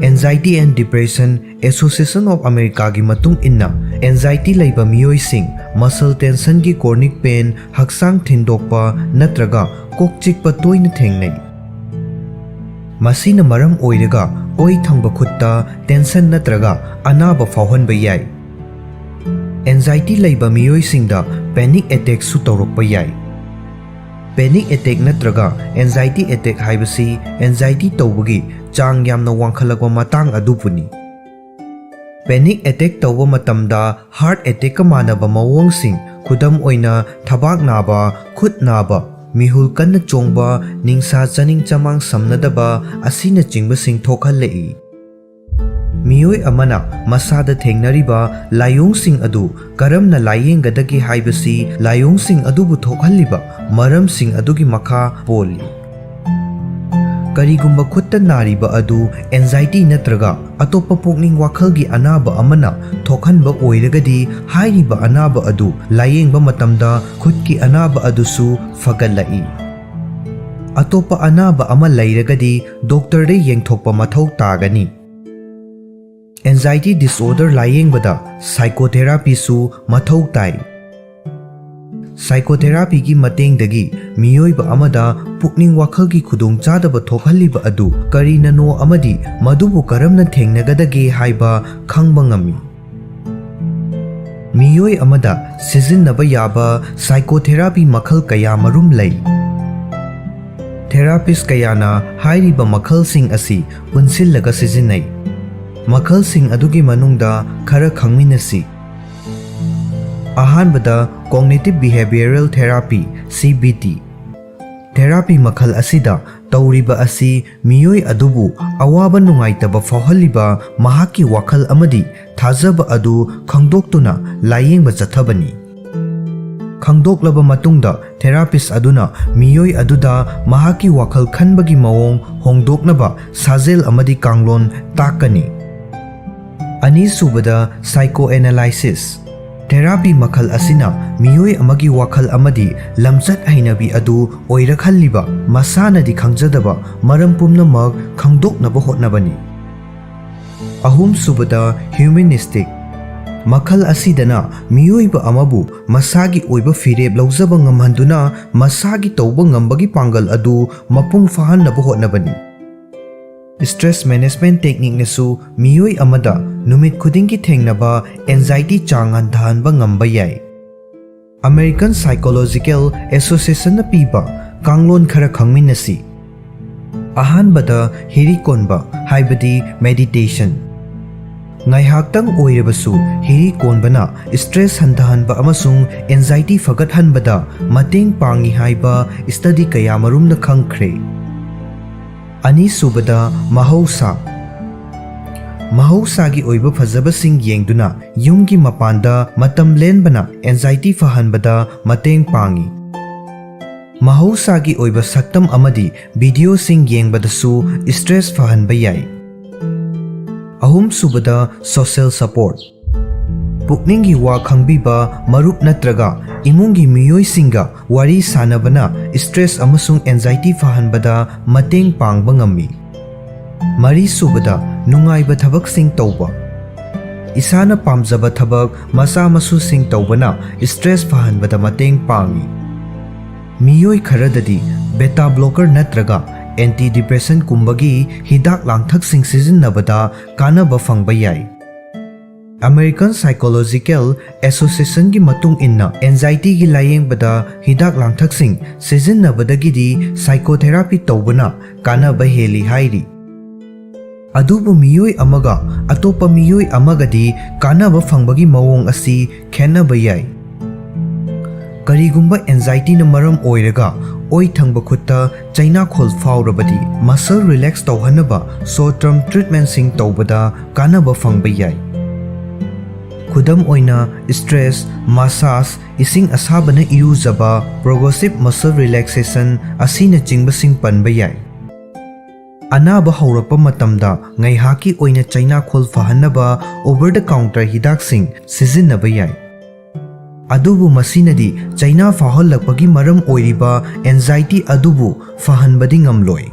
Anxiety and Depression Association of Americaꯒꯤ ꯃꯇꯨꯡ ꯏꯟꯅ, ꯑꯦꯟꯖꯥꯏꯇꯤ ꯂꯩꯕ ꯃꯤꯑꯣꯏꯁꯤꯡ ꯃꯁꯜ ꯇꯦꯟꯁꯟꯒꯤ ꯀ꯭ꯔꯣꯅꯤꯛ ꯄꯦꯟ, ꯍꯛꯆꯥꯡ ꯊꯤꯟꯗꯣꯛꯄ ꯅꯠꯇ꯭ꯔꯒ ꯀꯣꯛ ꯆꯤꯛꯄ ꯇꯣꯏꯅ ꯊꯦꯡꯅꯩ꯫ ꯃꯁꯤꯅ ꯃꯔꯝ ꯑꯣꯏꯔꯒ ꯑꯣꯏ ꯊꯪꯕ ꯈꯨꯠꯇ tension ꯅꯠꯇ꯭ꯔꯒ ꯑꯅꯥꯕ ꯐꯥꯎꯍꯟꯕ ꯌꯥꯏ꯫ Anxiety ꯂꯩꯕ ꯃꯤꯑꯣꯏꯁꯤꯡꯗ panic attackꯁꯨ ꯇꯧꯔꯛꯄ ꯌꯥꯏ꯫ Panic attack ꯅꯠꯇ꯭ꯔꯒ anxiety attack ꯍꯥꯏꯕꯁꯤ anxiety ꯇꯧꯕꯒꯤ ꯆꯥꯡ ꯌꯥꯝꯅ ꯋꯥꯡꯈꯠꯂꯛꯄ ꯃꯇꯥꯡ ꯑꯗꯨꯕꯨꯅꯤ꯫ Panic attack ꯇꯧꯕ ꯃꯇꯝꯗ heart attackꯀ ꯃꯥꯟꯅꯕ ꯃꯑꯣꯡꯁꯤꯡ, ꯈꯨꯗꯝ ꯑꯣꯏꯅ ꯊꯕꯥꯛ ꯅꯥꯕ, ꯈꯨꯠ ꯅꯥꯕ, ꯃꯤꯍꯨꯜ ꯀꯟꯅ ꯆꯣꯡꯕ, ꯅꯤꯡꯁꯥ ꯆꯥꯅꯤꯡ ꯆꯃꯥꯡ ꯁꯝꯅꯗꯕ ꯑꯁꯤꯅꯆꯤꯡꯕꯁꯤꯡ ꯊꯣꯛꯍꯜꯂꯛꯏ꯫ ꯃꯤꯑꯣꯏ ꯑꯃꯅ ꯃꯁꯥꯗ ꯊꯦꯡꯅꯔꯤꯕ ꯂꯥꯏꯑꯣꯡꯁꯤꯡ ꯑꯗꯨ ꯀꯔꯝꯅ ꯂꯥꯏꯌꯦꯡꯒꯗꯒꯦ ꯍꯥꯏꯕꯁꯤ ꯂꯥꯏꯑꯣꯡꯁꯤꯡ ꯑꯗꯨꯕꯨ ꯊꯣꯛꯍꯜꯂꯤꯕ ꯃꯔꯝꯁꯤꯡ ꯑꯗꯨꯒꯤ ꯃꯈꯥ ꯄꯣꯜꯂꯤ꯫ ꯀꯔꯤꯒꯨꯝꯕ ꯈꯨꯠꯇ ꯅꯥꯔꯤꯕ ꯑꯗꯨ anxiety ꯅꯠꯇ꯭ꯔꯒ ꯑꯇꯣꯞꯄ ꯄꯨꯛꯅꯤꯡ ꯋꯥꯈꯜꯒꯤ ꯑꯅꯥꯕ ꯑꯃꯅ ꯊꯣꯛꯍꯟꯕ ꯑꯣꯏꯔꯒꯗꯤ, ꯍꯥꯏꯔꯤꯕ ꯑꯅꯥꯕ ꯑꯗꯨ ꯂꯥꯏꯌꯦꯡꯕ ꯃꯇꯝꯗ ꯈꯨꯠꯀꯤ ꯑꯅꯥꯕ ꯑꯗꯨꯁꯨ ꯐꯒꯠꯂꯛꯏ꯫ ꯑꯇꯣꯞꯄ ꯑꯅꯥꯕ ꯑꯃ ꯂꯩꯔꯒꯗꯤ doctorꯗ ꯌꯦꯡꯊꯣꯛꯄ ꯃꯊꯧ ꯇꯥꯒꯅꯤ꯫ Anxiety disorder ꯂꯥꯏꯌꯦꯡꯕꯗ psychotherapyꯁꯨ ꯃꯊꯧ ꯇꯥꯏ꯫ Psychotherapyꯒꯤ ꯃꯇꯦꯡꯗꯒꯤ ꯃꯤꯑꯣꯏꯕ ꯑꯃꯗ ꯄꯨꯛꯅꯤꯡ ꯋꯥꯈꯜꯒꯤ ꯈꯨꯗꯣꯡꯆꯥꯗꯕ ꯊꯣꯛꯍꯜꯂꯤꯕ ꯑꯗꯨ ꯀꯔꯤꯅꯅꯣ ꯑꯃꯗꯤ ꯃꯗꯨꯕꯨ ꯀꯔꯝꯅ ꯊꯦꯡꯅꯒꯗꯒꯦ ꯍꯥꯏꯕ ꯈꯪꯕ ꯉꯝꯃꯤ꯫ ꯃꯤꯑꯣꯏ ꯑꯃꯗ ꯁꯤꯖꯤꯟꯅꯕ ꯌꯥꯕ psychotherapy ꯃꯈꯜ ꯀꯌꯥ ꯃꯔꯨꯝ ꯂꯩ꯫ Therapist ꯀꯌꯥꯅ ꯍꯥꯏꯔꯤꯕ ꯃꯈꯜꯁꯤꯡ ꯑꯁꯤ ꯄꯨꯟꯁꯤꯜꯂꯒ ꯁꯤꯖꯤꯟꯅꯩ꯫ ꯃꯈꯜꯁꯤꯡ ꯑꯗꯨꯒꯤ ꯃꯅꯨꯡꯗ ꯈꯔ ꯈꯪꯃꯤꯟꯅꯁꯤ꯫ ꯑꯍꯥꯟꯕꯗ, Cognitive Behavioral Therapy, C B T꯫ Therapy ꯃꯈꯜ ꯑꯁꯤꯗ ꯇꯧꯔꯤꯕ ꯑꯁꯤ ꯃꯤꯑꯣꯏ ꯑꯗꯨꯕꯨ ꯑꯋꯥꯕ ꯅꯨꯡꯉꯥꯏꯇꯕ ꯐꯥꯎꯍꯜꯂꯤꯕ ꯃꯍꯥꯛꯀꯤ ꯋꯥꯈꯜ ꯑꯃꯗꯤ ꯊꯥꯖꯕ ꯑꯗꯨ ꯈꯪꯗꯣꯛꯇꯨꯅ ꯂꯥꯏꯌꯦꯡꯕ ꯆꯠꯊꯕꯅꯤ꯫ ꯈꯪꯗꯣꯛꯂꯕ ꯃꯇꯨꯡꯗ, therapist ꯑꯗꯨꯅ ꯃꯤꯑꯣꯏ ꯑꯗꯨꯗ ꯃꯍꯥꯛꯀꯤ ꯋꯥꯈꯜ ꯈꯟꯕꯒꯤ ꯃꯑꯣꯡ ꯍꯣꯡꯗꯣꯛꯅꯕ ꯁꯥꯖꯦꯜ ꯑꯃꯗꯤ ꯀꯥꯡꯂꯣꯟ ꯇꯥꯛꯀꯅꯤ꯫ ꯑꯅꯤꯁꯨꯕꯗ, psychoanalysis꯫ Therapy ꯃꯈꯜ ꯑꯁꯤꯅ ꯃꯤꯑꯣꯏ ꯑꯃꯒꯤ ꯋꯥꯈꯜ ꯑꯃꯗꯤ ꯂꯝꯆꯠ ꯍꯩꯅꯕꯤ ꯑꯗꯨ ꯑꯣꯏꯔꯛꯍꯜꯂꯤꯕ ꯃꯁꯥꯅꯗꯤ ꯈꯪꯖꯗꯕ ꯃꯔꯝ ꯄꯨꯝꯅꯃꯛ ꯈꯪꯗꯣꯛꯅꯕ ꯍꯣꯠꯅꯕꯅꯤ꯫ ꯑꯍꯨꯝꯁꯨꯕꯗ, humanistic꯫ ꯃꯈꯜ ꯑꯁꯤꯗꯅ ꯃꯤꯑꯣꯏꯕ ꯑꯃꯕꯨ ꯃꯁꯥꯒꯤ ꯑꯣꯏꯕ ꯐꯤꯔꯦꯞ ꯂꯧꯖꯕ ꯉꯝꯍꯟꯗꯨꯅ ꯃꯁꯥꯒꯤ ꯇꯧꯕ ꯉꯝꯕꯒꯤ ꯄꯥꯡꯒꯜ ꯑꯗꯨ ꯃꯄꯨꯡ ꯐꯥꯍꯟꯅꯕ ꯍꯣꯠꯅꯕꯅꯤ꯫ Stress management technique ꯅꯁꯨ ꯃꯤꯑꯣꯏ ꯑꯃꯗ ꯅꯨꯃꯤꯠ ꯈꯨꯗꯤꯡꯒꯤ ꯊꯦꯡꯅꯕ anxiety ꯆꯥꯡ ꯍꯟꯊꯍꯟꯕ ꯉꯝꯕ ꯌꯥꯏ꯫ American Psychological Association ꯅ ꯄꯤꯕ ꯀꯥꯡꯂꯣꯟ ꯈꯔ ꯈꯪꯃꯤꯟꯅꯁꯤ꯫ ꯑꯍꯥꯟꯕꯗ, ꯍꯤꯔꯤ ꯀꯣꯟꯕ, ꯍꯥꯏꯕꯗꯤ meditation꯫ ꯉꯥꯏꯍꯥꯛꯇꯪ ꯑꯣꯏꯔꯕꯁꯨ ꯍꯤꯔꯤ ꯀꯣꯟꯕꯅ stress ꯍꯟꯊꯍꯟꯕ ꯑꯃꯁꯨꯡ anxiety ꯐꯒꯠꯍꯟꯕꯗ ꯃꯇꯦꯡ ꯄꯥꯡꯏ ꯍꯥꯏꯕ study ꯀꯌꯥꯃꯔꯨꯝꯅ ꯈꯪꯈ꯭ꯔꯦ꯫ ꯑꯅꯤꯁꯨꯕꯗ, ꯃꯍꯧꯁꯥ꯫ ꯃꯍꯧꯁꯥꯒꯤ ꯑꯣꯏꯕ ꯐꯖꯕꯁꯤꯡ ꯌꯦꯡꯗꯨꯅ ꯌꯨꯝꯒꯤ ꯃꯄꯥꯟꯗ ꯃꯇꯝ ꯂꯦꯟꯕꯅ anxiety ꯐꯍꯟꯕꯗ ꯃꯇꯦꯡ ꯄꯥꯡꯏ꯫ ꯃꯍꯧꯁꯥꯒꯤ ꯑꯣꯏꯕ ꯁꯛꯇꯝ ꯑꯃꯗꯤ video ꯁꯤꯡ ꯌꯦꯡꯕꯗꯁꯨ stress ꯐꯍꯟꯕ ꯌꯥꯏ꯫ ꯑꯍꯨꯝꯁꯨꯕꯗ, social support꯫ ꯄꯨꯛꯅꯤꯡꯒꯤ ꯋꯥ ꯈꯪꯕꯤꯕ ꯃꯔꯨꯞ ꯅꯠꯇ꯭ꯔꯒ ꯏꯃꯨꯡꯒꯤ ꯃꯤꯑꯣꯏꯁꯤꯡꯒ ꯋꯥꯔꯤ ꯁꯥꯅꯕꯅ stress ꯑꯃꯁꯨꯡ anxiety ꯐꯍꯟꯕꯗ ꯃꯇꯦꯡ ꯄꯥꯡꯕ ꯉꯝꯃꯤ꯫ ꯃꯔꯤꯁꯨꯕꯗ, ꯅꯨꯡꯉꯥꯏꯕ ꯊꯕꯛꯁꯤꯡ ꯇꯧꯕ꯫ ꯏꯁꯥꯅ ꯄꯥꯝꯖꯕ ꯊꯕꯛ ꯃꯆꯥ ꯃꯁꯨꯁꯤꯡ ꯇꯧꯕꯅ stress ꯐꯍꯟꯕꯗ ꯃꯇꯦꯡ ꯄꯥꯡꯏ꯫ ꯃꯤꯑꯣꯏ ꯈꯔꯗꯗꯤ beta blocker ꯅꯠꯇ꯭ꯔꯒ antidepressant ꯀꯨꯝꯕꯒꯤ ꯍꯤꯗꯥꯛ ꯂꯥꯡꯊꯛꯁꯤꯡ ꯁꯤꯖꯤꯟꯅꯕꯗ ꯀꯥꯟꯅꯕ ꯐꯪꯕ ꯌꯥꯏ꯫ American Psychological Association ꯒꯤ ꯃꯇꯨꯡ ꯏꯟꯅ, anxiety ꯒꯤ ꯂꯥꯌꯦꯡꯕꯗ ꯍꯤꯗꯥꯛ ꯂꯥꯡꯊꯛꯁꯤꯡ ꯁꯤꯖꯤꯟꯅꯕꯗꯒꯤꯗꯤ psychotherapy ꯇꯧꯕꯅ ꯀꯥꯟꯅꯕ ꯍꯦꯜꯂꯤ ꯍꯥꯏꯔꯤ꯫ ꯑꯗꯨꯕꯨ ꯃꯤꯑꯣꯏ ꯑꯃꯒ ꯑꯇꯣꯞꯄ ꯃꯤꯑꯣꯏ ꯑꯃꯒꯗꯤ ꯀꯥꯟꯅꯕ ꯐꯪꯕꯒꯤ ꯃꯑꯣꯡ ꯑꯁꯤ ꯈꯦꯠꯅꯕ ꯌꯥꯏ꯫ ꯀꯔꯤꯒꯨꯝꯕ anxiety ꯅ ꯃꯔꯝ ꯑꯣꯏꯔꯒ ꯑꯣꯏ ꯊꯪꯕ ꯈꯨꯠꯇ ꯆꯩꯅꯥꯈꯣꯜ ꯐꯥꯎꯔꯕꯗꯤ, muscle relax ꯇꯧꯍꯟꯅꯕ short term treatment ꯁꯤꯡ ꯇꯧꯕꯗ ꯀꯥꯟꯅꯕ ꯐꯪꯕ ꯌꯥꯏ꯫ ꯈꯨꯗꯝ ꯑꯣꯏꯅ, stress, massage, ꯏꯁꯤꯡ ꯑꯁꯥꯕꯅ ꯏꯔꯨꯖꯕ, progressive muscle relaxation ꯑꯁꯤꯅꯆꯤꯡꯕꯁꯤꯡ ꯄꯟꯕ ꯌꯥꯏ꯫ ꯑꯅꯥꯕ ꯍꯧꯔꯛꯄ ꯃꯇꯝꯗ ꯉꯥꯏꯍꯥꯛꯀꯤ ꯑꯣꯏꯅ ꯆꯩꯅꯥꯈꯣꯜ ꯐꯍꯟꯅꯕ over the counter ꯍꯤꯗꯥꯛꯁꯤꯡ ꯁꯤꯖꯤꯟꯅꯕ ꯌꯥꯏ꯫ ꯑꯗꯨꯕꯨ ꯃꯁꯤꯅꯗꯤ ꯆꯩꯅꯥ ꯐꯥꯎꯍꯜꯂꯛꯄꯒꯤ ꯃꯔꯝ ꯑꯣꯏꯔꯤꯕ anxiety ꯑꯗꯨꯕꯨ ꯐꯍꯟꯕꯗꯤ ꯉꯝꯂꯣꯏ꯫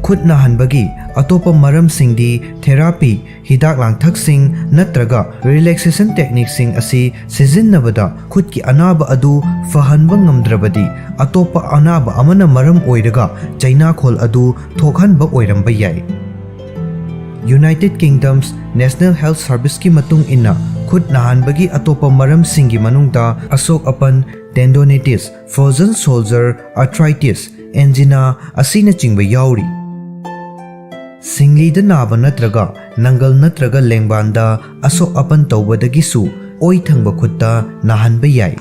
ꯈꯨꯠ ꯅꯥꯍꯟꯕꯒꯤ ꯑꯇꯣꯞꯄ ꯃꯔꯝꯁꯤꯡꯗꯤ ꯊꯦꯔꯥꯄꯤ, ꯍꯤꯗꯥꯛ ꯂꯥꯡꯊꯛꯁꯤꯡ ꯅꯠꯇ꯭ꯔꯒ ꯔꯤꯂꯦꯛꯁꯦꯁꯟ ꯇꯦꯛꯅꯤꯛꯁꯤꯡ ꯑꯁꯤ ꯁꯤꯖꯤꯟꯅꯕꯗ ꯈꯨꯠꯀꯤ ꯑꯅꯥꯕ ꯑꯗꯨ ꯐꯍꯟꯕ ꯉꯝꯗ꯭ꯔꯕꯗꯤ, ꯑꯇꯣꯞꯄ ꯑꯅꯥꯕ ꯑꯃꯅ ꯃꯔꯝ ꯑꯣꯏꯔꯒ ꯆꯩꯅꯥꯈꯣꯜ ꯑꯗꯨ ꯊꯣꯛꯍꯟꯕ ꯑꯣꯏꯔꯝꯕ ꯌꯥꯏ꯫ United Kingdom's National Health Serviceꯀꯤ ꯃꯇꯨꯡ ꯏꯟꯅ, ꯈꯨꯠ ꯅꯥꯍꯟꯕꯒꯤ ꯑꯇꯣꯞꯄ ꯃꯔꯝꯁꯤꯡꯒꯤ ꯃꯅꯨꯡꯗ ꯑꯁꯣꯛ ꯑꯄꯟ, ꯇꯦꯟꯗꯣꯅꯤꯇꯤꯁ, ꯐ꯭ꯔꯣꯖꯟ ꯁꯣꯜꯖꯔ ꯑꯥꯔꯊ꯭ꯔꯥꯏꯇꯤꯁ, ꯑꯦꯟꯖꯤꯅꯥ ꯑꯁꯤꯅꯆꯤꯡꯕ ꯌꯥꯎꯔꯤ꯫ ꯁꯤꯡꯂꯤꯗ ꯅꯥꯕ ꯅꯠꯇ꯭ꯔꯒ ꯅꯪꯒꯜ ꯅꯠꯇ꯭ꯔꯒ ꯂꯦꯡꯕꯥꯟꯗ ꯑꯁꯣꯛ ꯑꯄꯟ ꯇꯧꯕꯗꯒꯤꯁꯨ ꯑꯣꯏ ꯊꯪꯕ ꯈꯨꯠꯇ ꯅꯥꯍꯟꯕ ꯌꯥꯏ꯫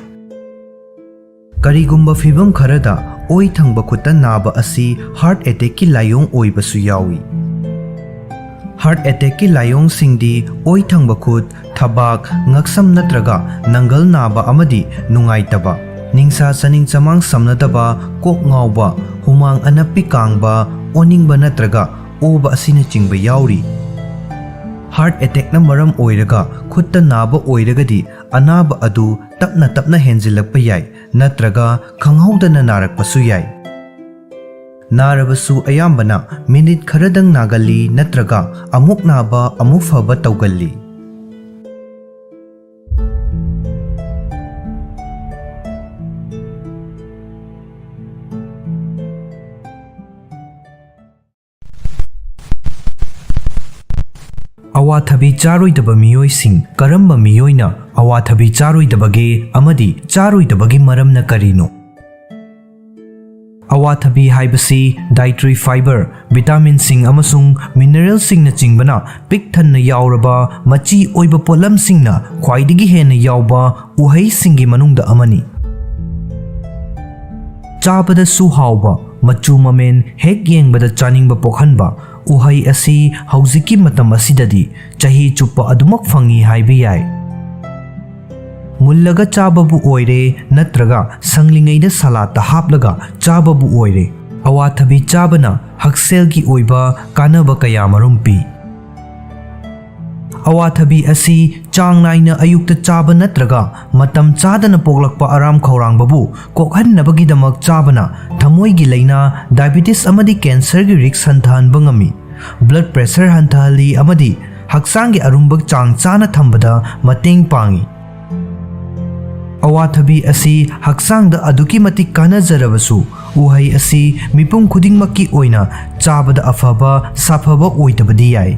ꯀꯔꯤꯒꯨꯝꯕ ꯐꯤꯚꯝ ꯈꯔꯗ ꯑꯣꯏ ꯊꯪꯕ ꯈꯨꯠꯇ ꯅꯥꯕ ꯑꯁꯤ ꯍꯥꯔꯠ ꯑꯦꯇꯦꯛꯀꯤ ꯂꯥꯏꯑꯣꯡ ꯑꯣꯏꯕꯁꯨ ꯌꯥꯎꯏ꯫ ꯍꯥꯔꯠ ꯑꯦꯇꯦꯛꯀꯤ ꯂꯥꯏꯑꯣꯡꯁꯤꯡꯗꯤ ꯑꯣꯏ ꯊꯪꯕ ꯈꯨꯠ, ꯊꯕꯥꯛ, ꯉꯛꯁꯝ ꯅꯠꯇ꯭ꯔꯒ ꯅꯪꯒꯜ ꯅꯥꯕ ꯑꯃꯗꯤ ꯅꯨꯡꯉꯥꯏꯇꯕ, ꯅꯤꯡꯁꯥ ꯆꯥꯅꯤꯡ ꯆꯃꯥꯡ ꯁꯝꯅꯗꯕ, ꯀꯣꯛ ꯉꯥꯎꯕ, ꯍꯨꯃꯥꯡ ꯑꯅꯞꯄꯤ ꯀꯥꯡꯕ, ꯑꯣꯅꯤꯡꯕ ꯅꯠꯇ꯭ꯔꯒ ꯑꯣꯕ ꯑꯁꯤꯅꯆꯤꯡꯕ ꯌꯥꯎꯔꯤ꯫ ꯍꯥꯔꯠ ꯑꯦꯇꯦꯛꯅ ꯃꯔꯝ ꯑꯣꯏꯔꯒ ꯈꯨꯠꯇ ꯅꯥꯕ ꯑꯣꯏꯔꯒꯗꯤ, ꯑꯅꯥꯕ ꯑꯗꯨ ꯇꯞꯅ ꯇꯞꯅ ꯍꯦꯟꯖꯤꯜꯂꯛꯄ ꯌꯥꯏ ꯅꯠꯇ꯭ꯔꯒ ꯈꯪꯍꯧꯗꯅ ꯅꯥꯔꯛꯄꯁꯨ ꯌꯥꯏ꯫ ꯅꯥꯔꯕꯁꯨ ꯑꯌꯥꯝꯕꯅ ꯃꯤꯅꯤꯠ ꯈꯔꯗꯪ ꯅꯥꯒꯜꯂꯤ ꯅꯠꯇ꯭ꯔꯒ ꯑꯃꯨꯛ ꯅꯥꯕ ꯑꯃꯨꯛ ꯐꯕ ꯇꯧꯒꯜꯂꯤ꯫ ꯑꯋꯥꯊꯕꯤ ꯆꯥꯔꯣꯏꯗꯕ ꯃꯤꯑꯣꯏꯁꯤꯡ꯫ ꯀꯔꯝꯕ ꯃꯤꯑꯣꯏꯅ ꯑꯋꯥꯊꯕꯤ ꯆꯥꯔꯣꯏꯗꯕꯒꯦ ꯑꯃꯗꯤ ꯆꯥꯔꯣꯏꯗꯕꯒꯤ ꯃꯔꯝꯅ ꯀꯔꯤꯅꯣ? ꯑꯋꯥꯊꯕꯤ ꯍꯥꯏꯕꯁꯤ dietary fiber, ꯚꯤꯇꯥꯃꯤꯟꯁꯤꯡ ꯑꯃꯁꯨꯡ ꯃꯤꯅꯔꯦꯜꯁꯤꯡꯅꯆꯤꯡꯕꯅ ꯄꯤꯛ ꯊꯟꯅ ꯌꯥꯎꯔꯕ ꯃꯆꯤ ꯑꯣꯏꯕ ꯄꯣꯠꯂꯝꯁꯤꯡꯅ ꯈ꯭ꯋꯥꯏꯗꯒꯤ ꯍꯦꯟꯅ ꯌꯥꯎꯕ ꯎꯍꯩꯁꯤꯡꯒꯤ ꯃꯅꯨꯡꯗ ꯑꯃꯅꯤ꯫ ꯆꯥꯕꯗꯁꯨ ꯍꯥꯎꯕ, ꯃꯆꯨ ꯃꯃꯦꯟ ꯍꯦꯛ ꯌꯦꯡꯕꯗ ꯆꯥꯅꯤꯡꯕ ꯄꯣꯛꯍꯟꯕ ꯎꯍꯩ ꯑꯁꯤ ꯍꯧꯖꯤꯛꯀꯤ ꯃꯇꯝ ꯑꯁꯤꯗꯗꯤ ꯆꯍꯤ ꯆꯨꯞꯄ ꯑꯗꯨꯃꯛ ꯐꯪꯏ ꯍꯥꯏꯕ ꯌꯥꯏ꯫ ꯃꯨꯜꯂꯒ ꯆꯥꯕꯕꯨ ꯑꯣꯏꯔꯦ ꯅꯠꯇ꯭ꯔꯒ ꯁꯪꯂꯤꯉꯩꯗ ꯁꯂꯥꯠꯇ ꯍꯥꯞꯂꯒ ꯆꯥꯕꯕꯨ ꯑꯣꯏꯔꯦ, ꯑꯋꯥꯊꯕꯤ ꯆꯥꯕꯅ ꯍꯛꯁꯦꯜꯒꯤ ꯑꯣꯏꯕ ꯀꯥꯟꯅꯕ ꯀꯌꯥꯃꯔꯨꯝ ꯄꯤ꯫ ꯑꯋꯥꯊꯕꯤ ꯑꯁꯤ ꯆꯥꯡ ꯅꯥꯏꯅ ꯑꯌꯨꯛꯇ ꯆꯥꯕ ꯅꯠꯇ꯭ꯔꯒ ꯃꯇꯝ ꯆꯥꯗꯅ ꯄꯣꯛꯂꯛꯄ ꯑꯔꯥꯝ ꯈꯧꯔꯥꯡꯕꯕꯨ ꯀꯣꯛꯍꯟꯅꯕꯒꯤꯗꯃꯛ ꯆꯥꯕꯅ ꯊꯃꯣꯏꯒꯤ ꯂꯥꯏꯅꯥ, ꯗꯥꯏꯕꯤꯇꯤꯁ ꯑꯃꯗꯤ ꯀꯦꯟꯁꯔꯒꯤ ꯔꯤꯁ꯭ꯛ ꯍꯟꯊꯍꯟꯕ ꯉꯝꯃꯤ꯫ ꯕ꯭ꯂꯗ ꯄ꯭ꯔꯦꯁꯔ ꯍꯟꯊꯍꯜꯂꯤ ꯑꯃꯗꯤ ꯍꯛꯆꯥꯡꯒꯤ ꯑꯔꯨꯝꯕ ꯆꯥꯡ ꯆꯥꯅ ꯊꯝꯕꯗ ꯃꯇꯦꯡ ꯄꯥꯡꯏ꯫ ꯑꯋꯥꯊꯕꯤ ꯑꯁꯤ ꯍꯛꯆꯥꯡꯗ ꯑꯗꯨꯛꯀꯤ ꯃꯇꯤꯛ ꯀꯥꯟꯅꯖꯔꯕꯁꯨ, ꯎꯍꯩ ꯑꯁꯤ ꯃꯤꯄꯨꯝ ꯈꯨꯗꯤꯡꯃꯛꯀꯤ ꯑꯣꯏꯅ ꯆꯥꯕꯗ ꯑꯐꯕ, ꯁꯥꯐꯕ ꯑꯣꯏꯗꯕꯗꯤ ꯌꯥꯏ꯫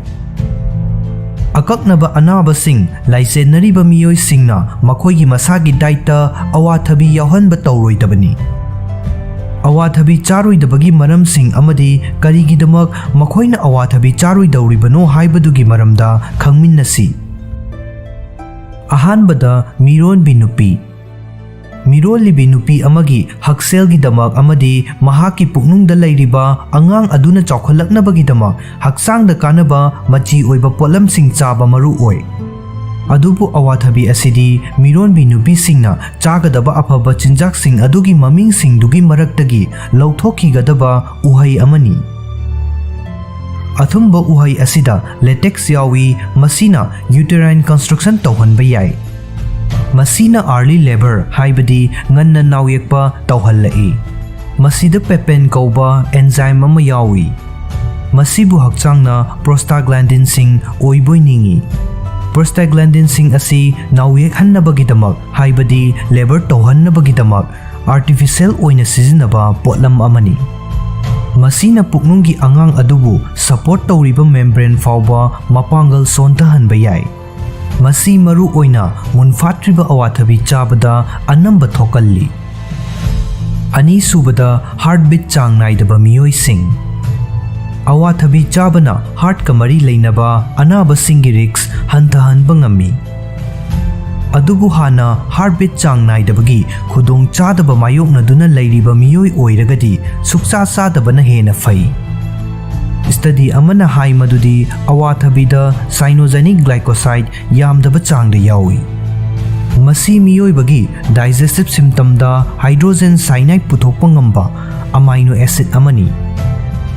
ꯑꯀꯛꯅꯕ ꯑꯅꯥꯕꯁꯤꯡ ꯂꯥꯏꯆꯦꯟꯅꯔꯤꯕ ꯃꯤꯑꯣꯏꯁꯤꯡꯅ ꯃꯈꯣꯏꯒꯤ ꯃꯁꯥꯒꯤ ꯗꯥꯏꯠꯇ ꯑꯋꯥꯊꯕꯤ ꯌꯥꯎꯍꯟꯕ ꯇꯧꯔꯣꯏꯗꯕꯅꯤ꯫ ꯑꯋꯥꯊꯕꯤ ꯆꯥꯔꯣꯏꯗꯕꯒꯤ ꯃꯔꯝꯁꯤꯡ ꯑꯃꯗꯤ ꯀꯔꯤꯒꯤꯗꯃꯛ ꯃꯈꯣꯏꯅ ꯑꯋꯥꯊꯕꯤ ꯆꯥꯔꯣꯏꯗꯧꯔꯤꯕꯅꯣ ꯍꯥꯏꯕꯗꯨꯒꯤ ꯃꯔꯝꯗ ꯈꯪꯃꯤꯟꯅꯁꯤ꯫ ꯑꯍꯥꯟꯕꯗ, ꯃꯤꯔꯣꯟꯕꯤ ꯅꯨꯄꯤ꯫ ꯃꯤꯔꯣꯜꯂꯤꯕꯤ ꯅꯨꯄꯤ ꯑꯃꯒꯤ ꯍꯛꯁꯦꯜꯒꯤꯗꯃꯛ ꯑꯃꯗꯤ ꯃꯍꯥꯛꯀꯤ ꯄꯨꯛꯅꯨꯡꯗ ꯂꯩꯔꯤꯕ ꯑꯉꯥꯡ ꯑꯗꯨꯅ ꯆꯥꯎꯈꯠꯂꯛꯅꯕꯒꯤꯗꯃꯛ ꯍꯛꯆꯥꯡꯗ ꯀꯥꯟꯅꯕ ꯃꯆꯤ ꯑꯣꯏꯕ ꯄꯣꯠꯂꯝꯁꯤꯡ ꯆꯥꯕ ꯃꯔꯨ ꯑꯣꯏ꯫ ꯑꯗꯨꯕꯨ ꯑꯋꯥꯊꯕꯤ ꯑꯁꯤꯗꯤ ꯃꯤꯔꯣꯟꯕꯤ ꯅꯨꯄꯤꯁꯤꯡꯅ ꯆꯥꯒꯗꯕ ꯑꯐꯕ ꯆꯤꯟꯖꯥꯛꯁꯤꯡ ꯑꯗꯨꯒꯤ ꯃꯃꯤꯡꯁꯤꯡꯗꯨꯒꯤ ꯃꯔꯛꯇꯒꯤ ꯂꯧꯊꯣꯛꯈꯤꯒꯗꯕ ꯎꯍꯩ ꯑꯃꯅꯤ꯫ ꯑꯊꯨꯝꯕ ꯎꯍꯩ ꯑꯁꯤꯗ ꯂꯦꯇꯦꯛꯁ ꯌꯥꯎꯏ, ꯃꯁꯤꯅ ꯌꯨꯇꯦꯔꯥꯏꯟ ꯀꯟꯁꯇ꯭ꯔꯛꯁꯟ ꯇꯧꯍꯟꯕ ꯌꯥꯏ꯫ ꯃꯁꯤꯅ ꯑꯥꯔꯂꯤ ꯂꯦꯕꯔ, ꯍꯥꯏꯕꯗꯤ ꯉꯟꯅ ꯅꯥꯎꯌꯦꯛꯄ ꯇꯧꯍꯜꯂꯛꯏ꯫ ꯃꯁꯤꯗ ꯄꯦꯄꯦꯟ ꯀꯧꯕ ꯑꯦꯟꯖꯥꯏꯝ ꯑꯃ ꯌꯥꯎꯏ, ꯃꯁꯤꯕꯨ ꯍꯛꯆꯥꯡꯅ ꯄ꯭ꯔꯣꯁꯇꯥꯒ꯭ꯂꯥꯟꯗꯤꯟꯁꯤꯡ ꯑꯣꯏꯕꯣꯏ ꯅꯤꯡꯏ꯫ ꯄ꯭ꯔꯣꯁꯇꯥꯒ꯭ꯂꯥꯟꯗꯤꯟꯁꯤꯡ ꯑꯁꯤ ꯅꯥꯎꯌꯦꯛꯍꯟꯅꯕꯒꯤꯗꯃꯛ, ꯍꯥꯏꯕꯗꯤ ꯂꯦꯕꯔ ꯇꯧꯍꯟꯅꯕꯒꯤꯗꯃꯛ, ꯑꯥꯔꯇꯤꯐꯤꯁꯤꯌꯦꯜ ꯑꯣꯏꯅ ꯁꯤꯖꯤꯟꯅꯕ ꯄꯣꯠꯂꯝ ꯑꯃꯅꯤ꯫ ꯃꯁꯤꯅ ꯄꯨꯛꯅꯨꯡꯒꯤ ꯑꯉꯥꯡ ꯑꯗꯨꯕꯨ ꯁꯄꯣꯔꯠ ꯇꯧꯔꯤꯕ ꯃꯦꯝꯕ꯭ꯔꯦꯟ ꯐꯥꯎꯕ ꯃꯄꯥꯡꯒꯜ ꯁꯣꯟꯊꯍꯟꯕ ꯌꯥꯏ꯫ ꯃꯁꯤ ꯃꯔꯨ ꯑꯣꯏꯅ ꯃꯨꯟꯐꯥꯠꯇ꯭ꯔꯤꯕ ꯑꯋꯥꯊꯕꯤ ꯆꯥꯕꯗ ꯑꯅꯝꯕ ꯊꯣꯛꯀꯜꯂꯤ꯫ ꯑꯅꯤꯁꯨꯕꯗ, ꯍꯥꯔꯠꯕꯤꯠ ꯆꯥꯡ ꯅꯥꯏꯗꯕ ꯃꯤꯑꯣꯏꯁꯤꯡ꯫ ꯑꯋꯥꯊꯕꯤ ꯆꯥꯕꯅ ꯍꯥꯔꯠꯀ ꯃꯔꯤ ꯂꯩꯅꯕ ꯑꯅꯥꯕꯁꯤꯡꯒꯤ ꯔꯤꯁ꯭ꯛ ꯍꯟꯊꯍꯟꯕ ꯉꯝꯃꯤ꯫ ꯑꯗꯨꯕꯨ ꯍꯥꯟꯅ ꯍꯥꯔꯠꯕꯤꯠ ꯆꯥꯡ ꯅꯥꯏꯗꯕꯒꯤ ꯈꯨꯗꯣꯡꯆꯥꯗꯕ ꯃꯥꯌꯣꯛꯅꯗꯨꯅ ꯂꯩꯔꯤꯕ ꯃꯤꯑꯣꯏ ꯑꯣꯏꯔꯒꯗꯤ ꯁꯨꯛꯆꯥ ꯆꯥꯗꯕꯅ ꯍꯦꯟꯅ ꯐꯩ꯫ ꯁ꯭ꯇꯗꯤ ꯑꯃꯅ ꯍꯥꯏ ꯃꯗꯨꯗꯤ ꯑꯋꯥꯊꯕꯤꯗ ꯁꯥꯏꯅꯣꯖꯦꯅꯤꯛ ꯒ꯭ꯂꯥꯏꯀꯣꯁꯥꯏꯗ ꯌꯥꯝꯗꯕ ꯆꯥꯡꯗ ꯌꯥꯎꯏ꯫ ꯃꯁꯤ ꯃꯤꯑꯣꯏꯕꯒꯤ ꯗꯥꯏꯖꯦꯁꯇꯤꯚ ꯁꯤꯁꯇꯦꯝꯗ ꯍꯥꯏꯗ꯭ꯔꯣꯖꯦꯟ ꯁꯥꯏꯅꯥꯏꯗ ꯄꯨꯊꯣꯛꯄ ꯉꯝꯕ ꯑꯃꯥꯏꯅꯣ ꯑꯦꯁꯤꯗ ꯑꯃꯅꯤ꯫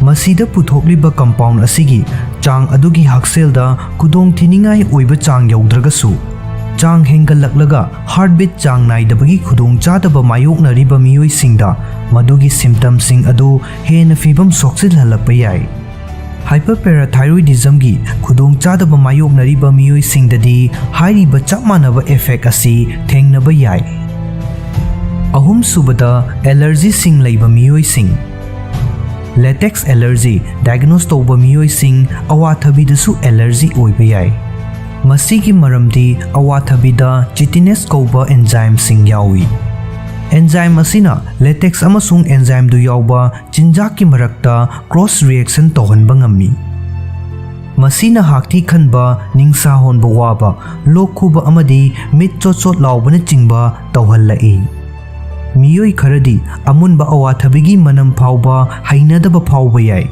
ꯃꯁꯤꯗ ꯄꯨꯊꯣꯛꯂꯤꯕ compound ꯑꯁꯤꯒꯤ ꯆꯥꯡ ꯑꯗꯨꯒꯤ ꯍꯛꯁꯦꯜꯗ ꯈꯨꯗꯣꯡꯊꯤꯅꯤꯡꯉꯥꯏ ꯑꯣꯏꯕ ꯆꯥꯡ ꯌꯧꯗ꯭ꯔꯒꯁꯨ, ꯆꯥꯡ ꯍꯦꯟꯒꯠꯂꯛꯂꯒ heartbeat ꯆꯥꯡ ꯅꯥꯏꯗꯕꯒꯤ ꯈꯨꯗꯣꯡꯆꯥꯗꯕ ꯃꯥꯌꯣꯛꯅꯔꯤꯕ ꯃꯤꯑꯣꯏꯁꯤꯡꯗ ꯃꯗꯨꯒꯤ symptomꯁꯤꯡ ꯑꯗꯨ ꯍꯦꯟꯅ ꯐꯤꯕꯝ ꯁꯣꯛꯆꯤꯜꯍꯜꯂꯛꯄ ꯌꯥꯏ꯫ Hyperparathyroidismꯒꯤ ꯈꯨꯗꯣꯡꯆꯥꯗꯕ ꯃꯥꯌꯣꯛꯅꯔꯤꯕ ꯃꯤꯑꯣꯏꯁꯤꯡꯗꯗꯤ ꯍꯥꯏꯔꯤꯕ ꯆꯞ ꯃꯥꯟꯅꯕ effect ꯑꯁꯤ ꯊꯦꯡꯅꯕ ꯌꯥꯏ꯫ ꯑꯍꯨꯝꯁꯨꯕꯗ, allergyꯁꯤꯡ ꯂꯩꯕ ꯃꯤꯑꯣꯏꯁꯤꯡ꯫ Latex allergy diagnose ꯇꯧꯕ ꯃꯤꯑꯣꯏꯁꯤꯡ ꯑꯋꯥꯊꯕꯤꯗꯁꯨ allergy ꯑꯣꯏꯕ ꯌꯥꯏ꯫ ꯃꯁꯤꯒꯤ ꯃꯔꯝꯗꯤ ꯑꯋꯥꯊꯕꯤꯗ chitinase ꯀꯧꯕ enzymeꯁꯤꯡ ꯌꯥꯎꯏ꯫ Enzyme ꯑꯁꯤꯅ latex ꯑꯃꯁꯨꯡ enzymeꯗꯨ ꯌꯥꯎꯕ ꯆꯤꯟꯖꯥꯛꯀꯤ ꯃꯔꯛꯇ cross reaction ꯇꯧꯍꯟꯕ ꯉꯝꯃꯤ꯫ ꯃꯁꯤꯅ ꯍꯥꯛꯊꯤ ꯈꯟꯕ, ꯅꯤꯡꯁꯥ ꯍꯣꯟꯕ ꯋꯥꯕ, ꯂꯣꯛ ꯈꯨꯕ ꯑꯃꯗꯤ ꯃꯤꯠ ꯆꯣꯠ ꯆꯣꯠ ꯂꯥꯎꯕꯅꯆꯤꯡꯕ ꯇꯧꯍꯜꯂꯛꯏ꯫ ꯃꯤꯑꯣꯏ ꯈꯔꯗꯤ ꯑꯃꯨꯟꯕ ꯑꯋꯥꯊꯕꯤꯒꯤ ꯃꯅꯝ ꯐꯥꯎꯕ ꯍꯩꯅꯗꯕ ꯐꯥꯎꯕ ꯌꯥꯏ꯫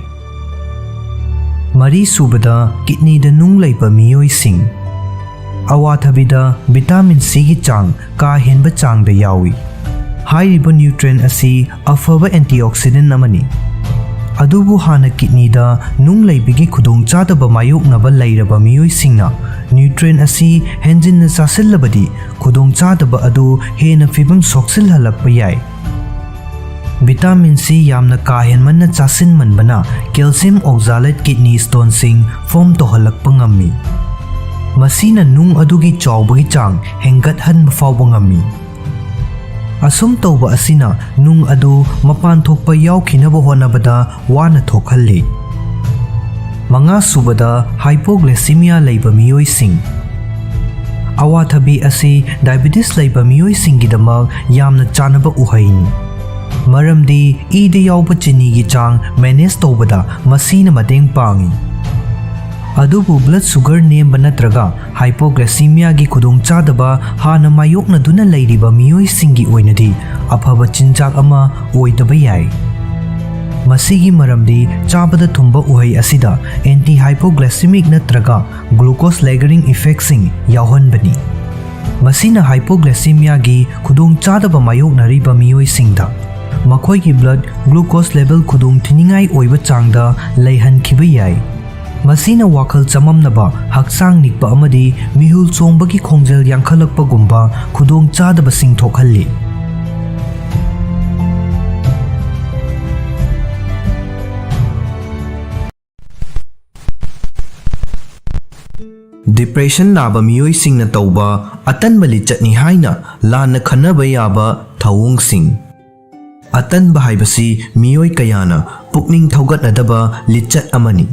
ꯃꯔꯤꯁꯨꯕꯗ, kidneyꯗ ꯅꯨꯡ ꯂꯩꯕ ꯃꯤꯑꯣꯏꯁꯤꯡ꯫ ꯑꯋꯥꯊꯕꯤꯗ vitamin Cꯒꯤ ꯆꯥꯡ ꯀꯥ ꯍꯦꯟꯕ ꯆꯥꯡꯗ ꯌꯥꯎꯏ꯫ ꯍꯥꯏꯔꯤꯕ nutrient ꯑꯁꯤ ꯑꯐꯕ antioxidant ꯑꯃꯅꯤ꯫ ꯑꯗꯨꯕꯨ ꯍꯥꯟꯅ kidneyꯗ ꯅꯨꯡ ꯂꯩꯕꯒꯤ ꯈꯨꯗꯣꯡꯆꯥꯗꯕ ꯃꯥꯌꯣꯛꯅꯕ ꯂꯩꯔꯕ ꯃꯤꯑꯣꯏꯁꯤꯡꯅ nutrient ꯑꯁꯤ ꯍꯦꯟꯖꯤꯟꯅ ꯆꯥꯁꯤꯜꯂꯕꯗꯤ ꯈꯨꯗꯣꯡꯆꯥꯗꯕ ꯑꯗꯨ ꯍꯦꯟꯅ ꯐꯤꯕꯝ ꯁꯣꯛꯆꯤꯜꯍꯜꯂꯛꯄ ꯌꯥꯏ꯫ Vitamin C ꯌꯥꯝꯅ ꯀꯥ ꯍꯦꯟꯃꯟꯅ ꯆꯥꯁꯤꯟꯃꯟꯕꯅ calcium oxalate kidney stoneꯁꯤꯡ form ꯇꯧꯍꯜꯂꯛꯄ ꯉꯝꯃꯤ꯫ ꯃꯁꯤꯅ ꯅꯨꯡ ꯑꯗꯨꯒꯤ ꯆꯥꯎꯕꯒꯤ ꯆꯥꯡ ꯍꯦꯟꯒꯠꯍꯟꯕ ꯐꯥꯎꯕ ꯉꯝꯃꯤ꯫ ꯑꯁꯨꯝ ꯇꯧꯕ ꯑꯁꯤꯅ ꯅꯨꯡ ꯑꯗꯨ ꯃꯄꯥꯟ ꯊꯣꯛꯄ ꯌꯥꯎꯈꯤꯅꯕ ꯍꯣꯠꯅꯕꯗ ꯋꯥꯅ ꯊꯣꯛꯍꯜꯂꯤ꯫ ꯃꯉꯥꯁꯨꯕꯗ, hypoglycemia ꯂꯩꯕ ꯃꯤꯑꯣꯏꯁꯤꯡ꯫ ꯑꯋꯥꯊꯕꯤ ꯑꯁꯤ diabetes ꯂꯩꯕ ꯃꯤꯑꯣꯏꯁꯤꯡꯒꯤꯗꯃꯛ ꯌꯥꯝꯅ ꯆꯥꯅꯕ ꯎꯍꯩꯅꯤ, ꯃꯔꯝꯗꯤ ꯏꯗ ꯌꯥꯎꯕ ꯆꯤꯅꯤꯒꯤ ꯆꯥꯡ manage ꯇꯧꯕꯗ ꯃꯁꯤꯅ ꯃꯇꯦꯡ ꯄꯥꯡꯏ꯫ ꯑꯗꯨꯕꯨ blood sugar ꯅꯦꯝꯕ ꯅꯠꯇ꯭ꯔꯒ hypoglycemiaꯒꯤ ꯈꯨꯗꯣꯡꯆꯥꯗꯕ ꯍꯥꯟꯅ ꯃꯥꯌꯣꯛꯅꯗꯨꯅ ꯂꯩꯔꯤꯕ ꯃꯤꯑꯣꯏꯁꯤꯡꯒꯤ ꯑꯣꯏꯅꯗꯤ ꯑꯐꯕ ꯆꯤꯟꯖꯥꯛ ꯑꯃ ꯑꯣꯏꯗꯕ ꯌꯥꯏ꯫ ꯃꯁꯤꯒꯤ ꯃꯔꯝꯗꯤ ꯆꯥꯕꯗ ꯊꯨꯝꯕ ꯎꯍꯩ ꯑꯁꯤꯗ anti hypoglycemic ꯅꯠꯇ꯭ꯔꯒ glucose lowering effectꯁꯤꯡ ꯌꯥꯎꯍꯟꯕꯅꯤ꯫ ꯃꯁꯤꯅ hypoglycemiaꯒꯤ ꯈꯨꯗꯣꯡꯆꯥꯗꯕ ꯃꯥꯌꯣꯛꯅꯔꯤꯕ ꯃꯤꯑꯣꯏꯁꯤꯡꯗ ꯃꯈꯣꯏꯒꯤ blood glucose level ꯈꯨꯗꯣꯡ ꯊꯤꯅꯤꯡꯉꯥꯏ ꯑꯣꯏꯕ ꯆꯥꯡꯗ ꯂꯩꯍꯟꯈꯤꯕ ꯌꯥꯏ꯫ ꯃꯁꯤꯅ ꯋꯥꯈꯜ ꯆꯃꯝꯅꯕ, ꯍꯛꯆꯥꯡ ꯅꯤꯛꯄ ꯑꯃꯗꯤ ꯃꯤꯍꯨꯜ ꯆꯣꯡꯕꯒꯤ ꯈꯣꯡꯖꯦꯜ ꯌꯥꯡꯈꯠꯂꯛꯄꯒꯨꯝꯕ ꯈꯨꯗꯣꯡ ꯆꯥꯗꯕꯁꯤꯡ ꯊꯣꯛꯍꯜꯂꯤ꯫ Depression ꯅꯥꯕ ꯃꯤꯑꯣꯏꯁꯤꯡꯅ ꯇꯧꯕ ꯑꯇꯟꯕ ꯂꯤꯆꯠꯅꯤ ꯍꯥꯏꯅ ꯂꯥꯟꯅ ꯈꯟꯅꯕ ꯌꯥꯕ ꯊꯧꯑꯣꯡꯁꯤꯡ꯫ ꯑꯇꯟꯕ ꯍꯥꯏꯕꯁꯤ ꯃꯤꯑꯣꯏ ꯀꯌꯥꯅ ꯄꯨꯛꯅꯤꯡ ꯊꯧꯒꯠꯅꯗꯕ ꯂꯤꯆꯠ ꯑꯃꯅꯤ꯫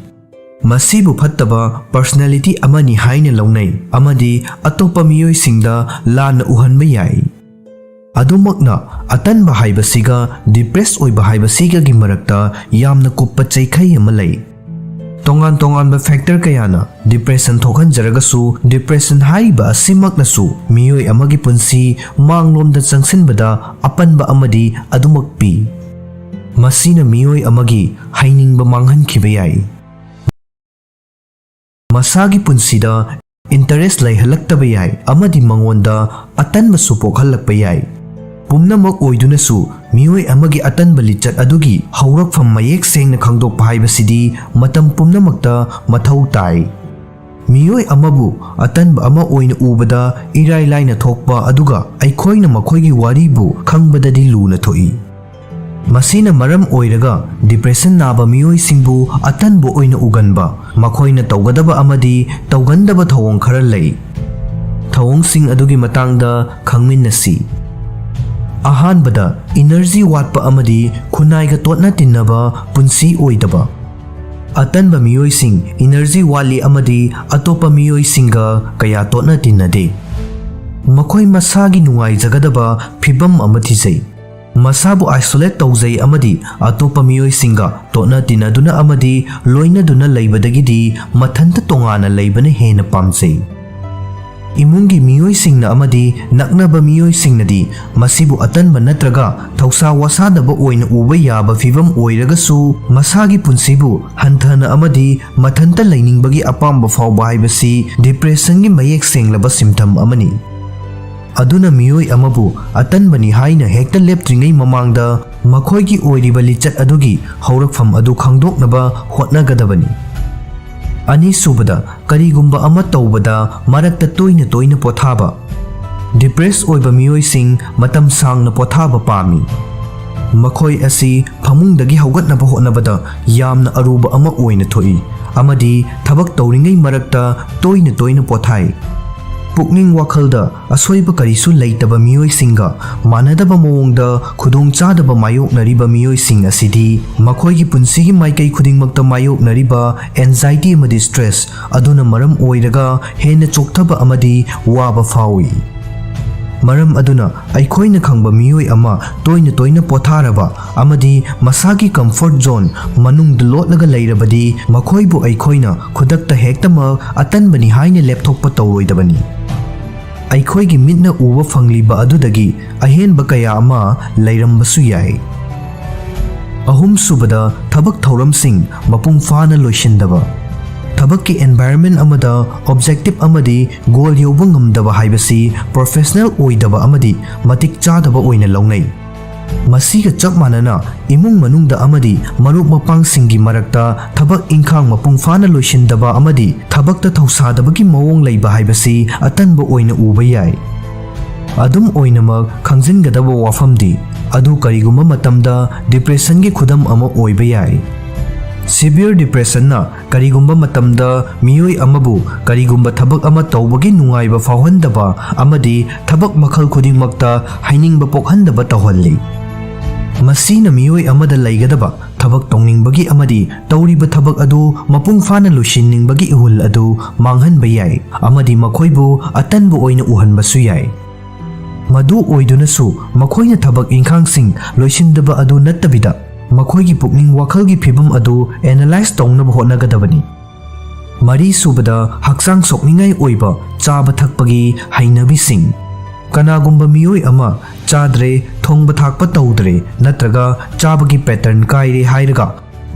ꯃꯁꯤꯕꯨ ꯐꯠꯇꯕ personality ꯑꯃꯅꯤ ꯍꯥꯏꯅ ꯂꯧꯅꯩ ꯑꯃꯗꯤ ꯑꯇꯣꯞꯄ ꯃꯤꯑꯣꯏꯁꯤꯡꯗ ꯂꯥꯟꯅ ꯎꯍꯟꯕ ꯌꯥꯏ꯫ ꯑꯗꯨꯃꯛꯅ, ꯑꯇꯟꯕ ꯍꯥꯏꯕꯁꯤꯒ depress ꯑꯣꯏꯕ ꯍꯥꯏꯕꯁꯤꯒꯒꯤ ꯃꯔꯛꯇ ꯌꯥꯝꯅ ꯀꯨꯞꯄ ꯆꯩꯈꯩ ꯑꯃ ꯂꯩ꯫ ꯇꯣꯉꯥꯟ ꯇꯣꯉꯥꯟꯕ factor ꯀꯌꯥꯅ depression ꯊꯣꯛꯍꯟꯖꯔꯒꯁꯨ, depression ꯍꯥꯏꯔꯤꯕ ꯑꯁꯤꯃꯛꯅꯁꯨ ꯃꯤꯑꯣꯏ ꯑꯃꯒꯤ ꯄꯨꯟꯁꯤ ꯃꯥꯡꯂꯣꯝꯗ ꯆꯪꯁꯤꯟꯕꯗ ꯑꯄꯟꯕ ꯑꯃꯗꯤ ꯑꯗꯨꯃꯛ ꯄꯤ꯫ ꯃꯁꯤꯅ ꯃꯤꯑꯣꯏ ꯑꯃꯒꯤ ꯍꯩꯅꯤꯡꯕ ꯃꯥꯡꯍꯟꯈꯤꯕ ꯌꯥꯏ꯫ ꯃꯁꯥꯒꯤ ꯄꯨꯟꯁꯤꯗ interest ꯂꯩꯍꯜꯂꯛꯇꯕ ꯌꯥꯏ ꯑꯃꯗꯤ ꯃꯉꯣꯟꯗ ꯑꯇꯟꯕꯁꯨ ꯄꯣꯛꯍꯜꯂꯛꯄ ꯌꯥꯏ꯫ ꯄꯨꯝꯅꯃꯛ ꯑꯣꯏꯗꯨꯅꯁꯨ, ꯃꯤꯑꯣꯏ ꯑꯃꯒꯤ ꯑꯇꯟꯕ ꯂꯤꯆꯠ ꯑꯗꯨꯒꯤ ꯍꯧꯔꯛꯐꯝ ꯃꯌꯦꯛ ꯁꯦꯡꯅ ꯈꯪꯗꯣꯛꯄ ꯍꯥꯏꯕꯁꯤꯗꯤ ꯃꯇꯝ ꯄꯨꯝꯅꯃꯛꯇ ꯃꯊꯧ ꯇꯥꯏ꯫ ꯃꯤꯑꯣꯏ ꯑꯃꯕꯨ ꯑꯇꯟꯕ ꯑꯃ ꯑꯣꯏꯅ ꯎꯕꯗ ꯏꯔꯥꯏ ꯂꯥꯏꯅ ꯊꯣꯛꯄ, ꯑꯗꯨꯒ ꯑꯩꯈꯣꯏꯅ ꯃꯈꯣꯏꯒꯤ ꯋꯥꯔꯤꯕꯨ ꯈꯪꯕꯗꯗꯤ ꯂꯨꯅ ꯊꯣꯛꯏ꯫ ꯃꯁꯤꯅ ꯃꯔꯝ ꯑꯣꯏꯔꯒ depression ꯅꯥꯕ ꯃꯤꯑꯣꯏꯁꯤꯡꯕꯨ ꯑꯇꯟꯕ ꯑꯣꯏꯅ ꯎꯒꯟꯕ, ꯃꯈꯣꯏꯅ ꯇꯧꯒꯗꯕ ꯑꯃꯗꯤ ꯇꯧꯒꯟꯗꯕ ꯊꯧꯑꯣꯡ ꯈꯔ ꯂꯩ꯫ ꯊꯧꯑꯣꯡꯁꯤꯡ ꯑꯗꯨꯒꯤ ꯃꯇꯥꯡꯗ ꯈꯪꯃꯤꯟꯅꯁꯤ꯫ ꯑꯍꯥꯟꯕꯗ, energy ꯋꯥꯠꯄ ꯑꯃꯗꯤ ꯈꯨꯟꯅꯥꯏꯒ ꯇꯣꯠꯅ ꯇꯤꯟꯅꯕ ꯄꯨꯟꯁꯤ ꯑꯣꯏꯗꯕ꯫ ꯑꯇꯟꯕ ꯃꯤꯑꯣꯏꯁꯤꯡ energy ꯋꯥꯠꯂꯤ ꯑꯃꯗꯤ ꯑꯇꯣꯞꯄ ꯃꯤꯑꯣꯏꯁꯤꯡꯒ ꯀꯌꯥ ꯇꯣꯠꯅ ꯇꯤꯟꯅꯗꯦ꯫ ꯃꯈꯣꯏ ꯃꯁꯥꯒꯤ ꯅꯨꯡꯉꯥꯏꯖꯒꯗꯕ ꯐꯤꯚꯝ ꯑꯃ ꯊꯤꯖꯩ꯫ ꯃꯁꯥꯕꯨ isolate ꯇꯧꯖꯩ ꯑꯃꯗꯤ ꯑꯇꯣꯞꯄ ꯃꯤꯑꯣꯏꯁꯤꯡꯒ ꯇꯣꯠꯅ ꯇꯤꯟꯅꯗꯨꯅ ꯑꯃꯗꯤ ꯂꯣꯏꯅꯗꯨꯅ ꯂꯩꯕꯗꯒꯤꯗꯤ ꯃꯊꯟꯇ ꯇꯣꯉꯥꯟꯅ ꯂꯩꯕꯅ ꯍꯦꯟꯅ ꯄꯥꯝꯖꯩ꯫ ꯏꯃꯨꯡꯒꯤ ꯃꯤꯑꯣꯏꯁꯤꯡꯅ ꯑꯃꯗꯤ ꯅꯛꯅꯕ ꯃꯤꯑꯣꯏꯁꯤꯡꯅꯗꯤ ꯃꯁꯤꯕꯨ ꯑꯇꯟꯕ ꯅꯠꯇ꯭ꯔꯒ ꯊꯧꯁꯥ ꯋꯥꯁꯥꯗꯕ ꯑꯣꯏꯅ ꯎꯕ ꯌꯥꯕ ꯐꯤꯚꯝ ꯑꯣꯏꯔꯒꯁꯨ, ꯃꯁꯥꯒꯤ ꯄꯨꯟꯁꯤꯕꯨ ꯍꯟꯊꯅ ꯑꯃꯗꯤ ꯃꯊꯟꯇ ꯂꯩꯅꯤꯡꯕꯒꯤ ꯑꯄꯥꯝꯕ ꯐꯥꯎꯕ ꯍꯥꯏꯕꯁꯤ depression ꯒꯤ ꯃꯌꯦꯛ ꯁꯦꯡꯂꯕ symptom ꯑꯃꯅꯤ꯫ ꯑꯗꯨꯅ ꯃꯤꯑꯣꯏ ꯑꯃꯕꯨ ꯑꯇꯟꯕꯅꯤ ꯍꯥꯏꯅ ꯍꯦꯛꯇ ꯂꯦꯞꯇ꯭ꯔꯤꯉꯩ ꯃꯃꯥꯡꯗ ꯃꯈꯣꯏꯒꯤ ꯑꯣꯏꯔꯤꯕ ꯂꯤꯆꯠ ꯑꯗꯨꯒꯤ ꯍꯧꯔꯛꯐꯝ ꯑꯗꯨ ꯈꯪꯗꯣꯛꯅꯕ ꯍꯣꯠꯅꯒꯗꯕꯅꯤ꯫ ꯑꯅꯤꯁꯨꯕꯗ, ꯀꯔꯤꯒꯨꯝꯕ ꯑꯃ ꯇꯧꯕꯗ ꯃꯔꯛꯇ ꯇꯣꯏꯅ ꯇꯣꯏꯅ ꯄꯣꯊꯥꯕ꯫ ꯗꯤꯄ꯭ꯔꯦꯁ ꯑꯣꯏꯕ ꯃꯤꯑꯣꯏꯁꯤꯡ ꯃꯇꯝ ꯁꯥꯡꯅ ꯄꯣꯊꯥꯕ ꯄꯥꯝꯃꯤ꯫ ꯃꯈꯣꯏ ꯑꯁꯤ ꯐꯃꯨꯡꯗꯒꯤ ꯍꯧꯒꯠꯅꯕ ꯍꯣꯠꯅꯕꯗ ꯌꯥꯝꯅ ꯑꯔꯨꯕ ꯑꯃ ꯑꯣꯏꯅ ꯊꯣꯛꯏ ꯑꯃꯗꯤ ꯊꯕꯛ ꯇꯧꯔꯤꯉꯩ ꯃꯔꯛꯇ ꯇꯣꯏꯅ ꯇꯣꯏꯅ ꯄꯣꯊꯥꯏ꯫ ꯄꯨꯛꯅꯤꯡ ꯋꯥꯈꯜꯗ ꯑꯁꯣꯏꯕ ꯀꯔꯤꯁꯨ ꯂꯩꯇꯕ ꯃꯤꯑꯣꯏꯁꯤꯡꯒ ꯃꯥꯟꯅꯗꯕ ꯃꯑꯣꯡꯗ ꯈꯨꯗꯣꯡꯆꯥꯗꯕ ꯃꯥꯌꯣꯛꯅꯔꯤꯕ ꯃꯤꯑꯣꯏꯁꯤꯡ ꯑꯁꯤꯗꯤ ꯃꯈꯣꯏꯒꯤ ꯄꯨꯟꯁꯤꯒꯤ ꯃꯥꯏꯀꯩ ꯈꯨꯗꯤꯡꯃꯛꯇ ꯃꯥꯌꯣꯛꯅꯔꯤꯕ anxiety ꯑꯃꯗꯤ stress ꯑꯗꯨꯅ ꯃꯔꯝ ꯑꯣꯏꯔꯒ ꯍꯦꯟꯅ ꯆꯣꯛꯊꯕ ꯑꯃꯗꯤ ꯋꯥꯕ ꯐꯥꯎꯏ꯫ ꯃꯔꯝ ꯑꯗꯨꯅ, ꯑꯩꯈꯣꯏꯅ ꯈꯪꯕ ꯃꯤꯑꯣꯏ ꯑꯃ ꯇꯣꯏꯅ ꯇꯣꯏꯅ ꯄꯣꯊꯥꯔꯕ ꯑꯃꯗꯤ ꯃꯁꯥꯒꯤ comfort zone ꯃꯅꯨꯡꯗ ꯂꯣꯠꯂꯒ ꯂꯩꯔꯕꯗꯤ, ꯃꯈꯣꯏꯕꯨ ꯑꯩꯈꯣꯏꯅ ꯈꯨꯗꯛꯇ ꯍꯦꯛꯇꯃꯛ ꯑꯇꯟꯕꯅꯤ ꯍꯥꯏꯅ ꯂꯦꯞꯊꯣꯛꯄ ꯇꯧꯔꯣꯏꯗꯕꯅꯤ꯫ ꯑꯩꯈꯣꯏꯒꯤ ꯃꯤꯠꯅ ꯎꯕ ꯐꯪꯂꯤꯕ ꯑꯗꯨꯗꯒꯤ ꯑꯍꯦꯟꯕ ꯀꯌꯥ ꯑꯃ ꯂꯩꯔꯝꯕꯁꯨ ꯌꯥꯏ꯫ ꯑꯍꯨꯝꯁꯨꯕꯗ, ꯊꯕꯛ ꯊꯧꯔꯝꯁꯤꯡ ꯃꯄꯨꯡ ꯐꯥꯅ ꯂꯣꯏꯁꯤꯟꯗꯕ꯫ ꯊꯕꯛꯀꯤ environment ꯑꯃꯗ objective ꯑꯃꯗꯤ goal ꯌꯧꯕ ꯉꯝꯗꯕ ꯍꯥꯏꯕꯁꯤ professional ꯑꯣꯏꯗꯕ ꯑꯃꯗꯤ ꯃꯇꯤꯛ ꯆꯥꯗꯕ ꯑꯣꯏꯅ ꯂꯧꯅꯩ꯫ ꯃꯁꯤꯒ ꯆꯞ ꯃꯥꯟꯅꯅ, ꯏꯃꯨꯡ ꯃꯅꯨꯡꯗ ꯑꯃꯗꯤ ꯃꯔꯨꯞ ꯃꯄꯥꯡꯁꯤꯡꯒꯤ ꯃꯔꯛꯇ ꯊꯕꯛ ꯏꯪꯈꯥꯡ ꯃꯄꯨꯡ ꯐꯥꯅ ꯂꯣꯏꯁꯤꯟꯗꯕ ꯑꯃꯗꯤ ꯊꯕꯛꯇ ꯊꯧꯁꯥꯗꯕꯒꯤ ꯃꯑꯣꯡ ꯂꯩꯕ ꯍꯥꯏꯕꯁꯤ ꯑꯇꯟꯕ ꯑꯣꯏꯅ ꯎꯕ ꯌꯥꯏ꯫ ꯑꯗꯨꯝ ꯑꯣꯏꯅꯃꯛ, ꯈꯪꯖꯤꯟꯒꯗꯕ ꯋꯥꯐꯝꯗꯤ, ꯑꯗꯨ ꯀꯔꯤꯒꯨꯝꯕ ꯃꯇꯝꯗ depressionꯒꯤ ꯈꯨꯗꯝ ꯑꯃ ꯑꯣꯏꯕ ꯌꯥꯏ꯫ Severe depressionꯅ ꯀꯔꯤꯒꯨꯝꯕ ꯃꯇꯝꯗ ꯃꯤꯑꯣꯏ ꯑꯃꯕꯨ ꯀꯔꯤꯒꯨꯝꯕ ꯊꯕꯛ ꯑꯃ ꯇꯧꯕꯒꯤ ꯅꯨꯡꯉꯥꯏꯕ ꯐꯥꯎꯍꯟꯗꯕ ꯑꯃꯗꯤ ꯊꯕꯛ ꯃꯈꯜ ꯈꯨꯗꯤꯡꯃꯛꯇ ꯍꯩꯅꯤꯡꯕ ꯄꯣꯛꯍꯟꯗꯕ ꯇꯧꯍꯜꯂꯤ꯫ ꯃꯁꯤꯅ ꯃꯤꯑꯣꯏ ꯑꯃꯗ ꯂꯩꯒꯗꯕ ꯊꯕꯛ ꯇꯧꯅꯤꯡꯕꯒꯤ ꯑꯃꯗꯤ ꯇꯧꯔꯤꯕ ꯊꯕꯛ ꯑꯗꯨ ꯃꯄꯨꯡ ꯐꯥꯅ ꯂꯣꯏꯁꯤꯟꯅꯤꯡꯕꯒꯤ ꯏꯍꯨꯜ ꯑꯗꯨ ꯃꯥꯡꯍꯟꯕ ꯌꯥꯏ ꯑꯃꯗꯤ ꯃꯈꯣꯏꯕꯨ ꯑꯇꯟꯕ ꯑꯣꯏꯅ ꯎꯍꯟꯕꯁꯨ ꯌꯥꯏ꯫ ꯃꯗꯨ ꯑꯣꯏꯗꯨꯅꯁꯨ, ꯃꯈꯣꯏꯅ ꯊꯕꯛ ꯏꯪꯈꯥꯡꯁꯤꯡ ꯂꯣꯏꯁꯤꯟꯗꯕ ꯑꯗꯨ ꯅꯠꯇꯕꯤꯗ, ꯃꯈꯣꯏꯒꯤ ꯄꯨꯛꯅꯤꯡ ꯋꯥꯈꯜꯒꯤ ꯐꯤꯚꯝ ꯑꯗꯨ analyse ꯇꯧꯅꯕ ꯍꯣꯠꯅꯒꯗꯕꯅꯤ꯫ ꯃꯔꯤꯁꯨꯕꯗ, ꯍꯛꯆꯥꯡ ꯁꯣꯛꯅꯤꯡꯉꯥꯏ ꯑꯣꯏꯕ ꯆꯥꯕ ꯊꯛꯄꯒꯤ ꯍꯩꯅꯕꯤꯁꯤꯡ꯫ ꯀꯅꯥꯒꯨꯝꯕ ꯃꯤꯑꯣꯏ ꯑꯃ ꯆꯥꯗ꯭ꯔꯦ, ꯊꯣꯡꯕ ꯊꯥꯛꯄ ꯇꯧꯗ꯭ꯔꯦ ꯅꯠꯇ꯭ꯔꯒ ꯆꯥꯕꯒꯤ pattern ꯀꯥꯏꯔꯦ ꯍꯥꯏꯔꯒ,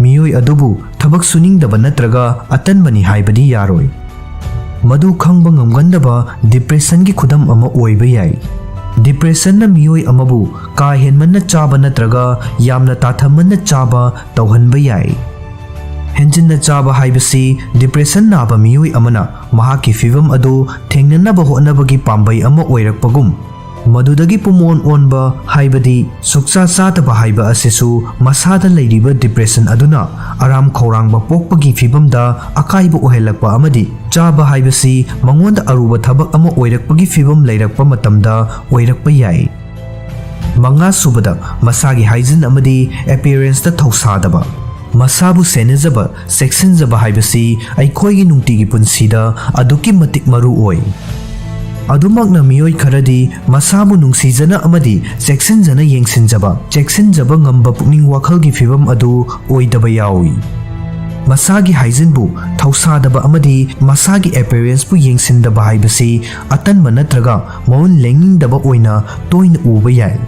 ꯃꯤꯑꯣꯏ ꯑꯗꯨꯕꯨ ꯊꯕꯛ ꯁꯨꯅꯤꯡꯗꯕ ꯅꯠꯇ꯭ꯔꯒ ꯑꯇꯟꯕꯅꯤ ꯍꯥꯏꯕꯗꯤ ꯌꯥꯔꯣꯏ꯫ ꯃꯗꯨ ꯈꯪꯕ ꯉꯝꯒꯟꯗꯕ depressionꯒꯤ ꯈꯨꯗꯝ ꯑꯃ ꯑꯣꯏꯕ ꯌꯥꯏ꯫ Depressionꯅ ꯃꯤꯑꯣꯏ ꯑꯃꯕꯨ ꯀꯥ ꯍꯦꯟꯃꯟꯅ ꯆꯥꯕ ꯅꯠꯇ꯭ꯔꯒ ꯌꯥꯝꯅ ꯇꯥꯊꯃꯟꯅ ꯆꯥꯕ ꯇꯧꯍꯟꯕ ꯌꯥꯏ꯫ ꯍꯦꯟꯖꯤꯟꯅ ꯆꯥꯕ ꯍꯥꯏꯕꯁꯤ depression ꯅꯥꯕ ꯃꯤꯑꯣꯏ ꯑꯃꯅ ꯃꯍꯥꯛꯀꯤ ꯐꯤꯚꯝ ꯑꯗꯨ ꯊꯦꯡꯅꯅꯕ ꯍꯣꯠꯅꯕꯒꯤ ꯄꯥꯝꯕꯩ ꯑꯃ ꯑꯣꯏꯔꯛꯄꯒꯨꯝ, ꯃꯗꯨꯗꯒꯤ ꯄꯨꯝꯑꯣꯟ ꯑꯣꯟꯕ ꯍꯥꯏꯕꯗꯤ ꯁꯨꯛꯆꯥ ꯆꯥꯗꯕ ꯍꯥꯏꯕ ꯑꯁꯤꯁꯨ ꯃꯁꯥꯗ ꯂꯩꯔꯤꯕ depression ꯑꯗꯨꯅ ꯑꯔꯥꯝ ꯈꯧꯔꯥꯡꯕ ꯄꯣꯛꯄꯒꯤ ꯐꯤꯚꯝꯗ ꯑꯀꯥꯏꯕ ꯑꯣꯏꯍꯜꯂꯛꯄ ꯑꯃꯗꯤ ꯆꯥꯕ ꯍꯥꯏꯕꯁꯤ ꯃꯉꯣꯟꯗ ꯑꯔꯨꯕ ꯊꯕꯛ ꯑꯃ ꯑꯣꯏꯔꯛꯄꯒꯤ ꯐꯤꯚꯝ ꯂꯩꯔꯛꯄ ꯃꯇꯝꯗ ꯑꯣꯏꯔꯛꯄ ꯌꯥꯏ꯫ ꯃꯉꯥꯁꯨꯕꯗ, ꯃꯁꯥꯒꯤ hygiene ꯑꯃꯗꯤ appearanceꯇ ꯊꯧꯁꯥꯗꯕ꯫ ꯃꯁꯥꯕꯨ ꯁꯦꯟꯅꯖꯕ, ꯆꯦꯛꯁꯤꯟꯖꯕ ꯍꯥꯏꯕꯁꯤ ꯑꯩꯈꯣꯏꯒꯤ ꯅꯨꯡꯇꯤꯒꯤ ꯄꯨꯟꯁꯤꯗ ꯑꯗꯨꯛꯀꯤ ꯃꯇꯤꯛ ꯃꯔꯨ ꯑꯣꯏ꯫ ꯑꯗꯨꯃꯛꯅ ꯃꯤꯑꯣꯏ ꯈꯔꯗꯤ ꯃꯁꯥꯕꯨ ꯅꯨꯡꯁꯤꯖꯅ ꯑꯃꯗꯤ ꯆꯦꯛꯁꯤꯟꯖꯅ ꯌꯦꯡꯁꯤꯟꯖꯕ, ꯆꯦꯛꯁꯤꯟꯖꯕ ꯉꯝꯕ ꯄꯨꯛꯅꯤꯡ ꯋꯥꯈꯜꯒꯤ ꯐꯤꯚꯝ ꯑꯗꯨ ꯑꯣꯏꯗꯕ ꯌꯥꯎꯏ꯫ ꯃꯁꯥꯒꯤ hygieneꯕꯨ ꯊꯧꯁꯥꯗꯕ ꯑꯃꯗꯤ ꯃꯁꯥꯒꯤ appearanceꯄꯨ ꯌꯦꯡꯁꯤꯟꯗꯕ ꯍꯥꯏꯕꯁꯤ ꯑꯇꯟꯕ ꯅꯠꯇ꯭ꯔꯒ ꯃꯑꯣꯡ ꯂꯦꯡꯅꯤꯡꯗꯕ ꯑꯣꯏꯅ ꯇꯣꯏꯅ ꯎꯕ ꯌꯥꯏ꯫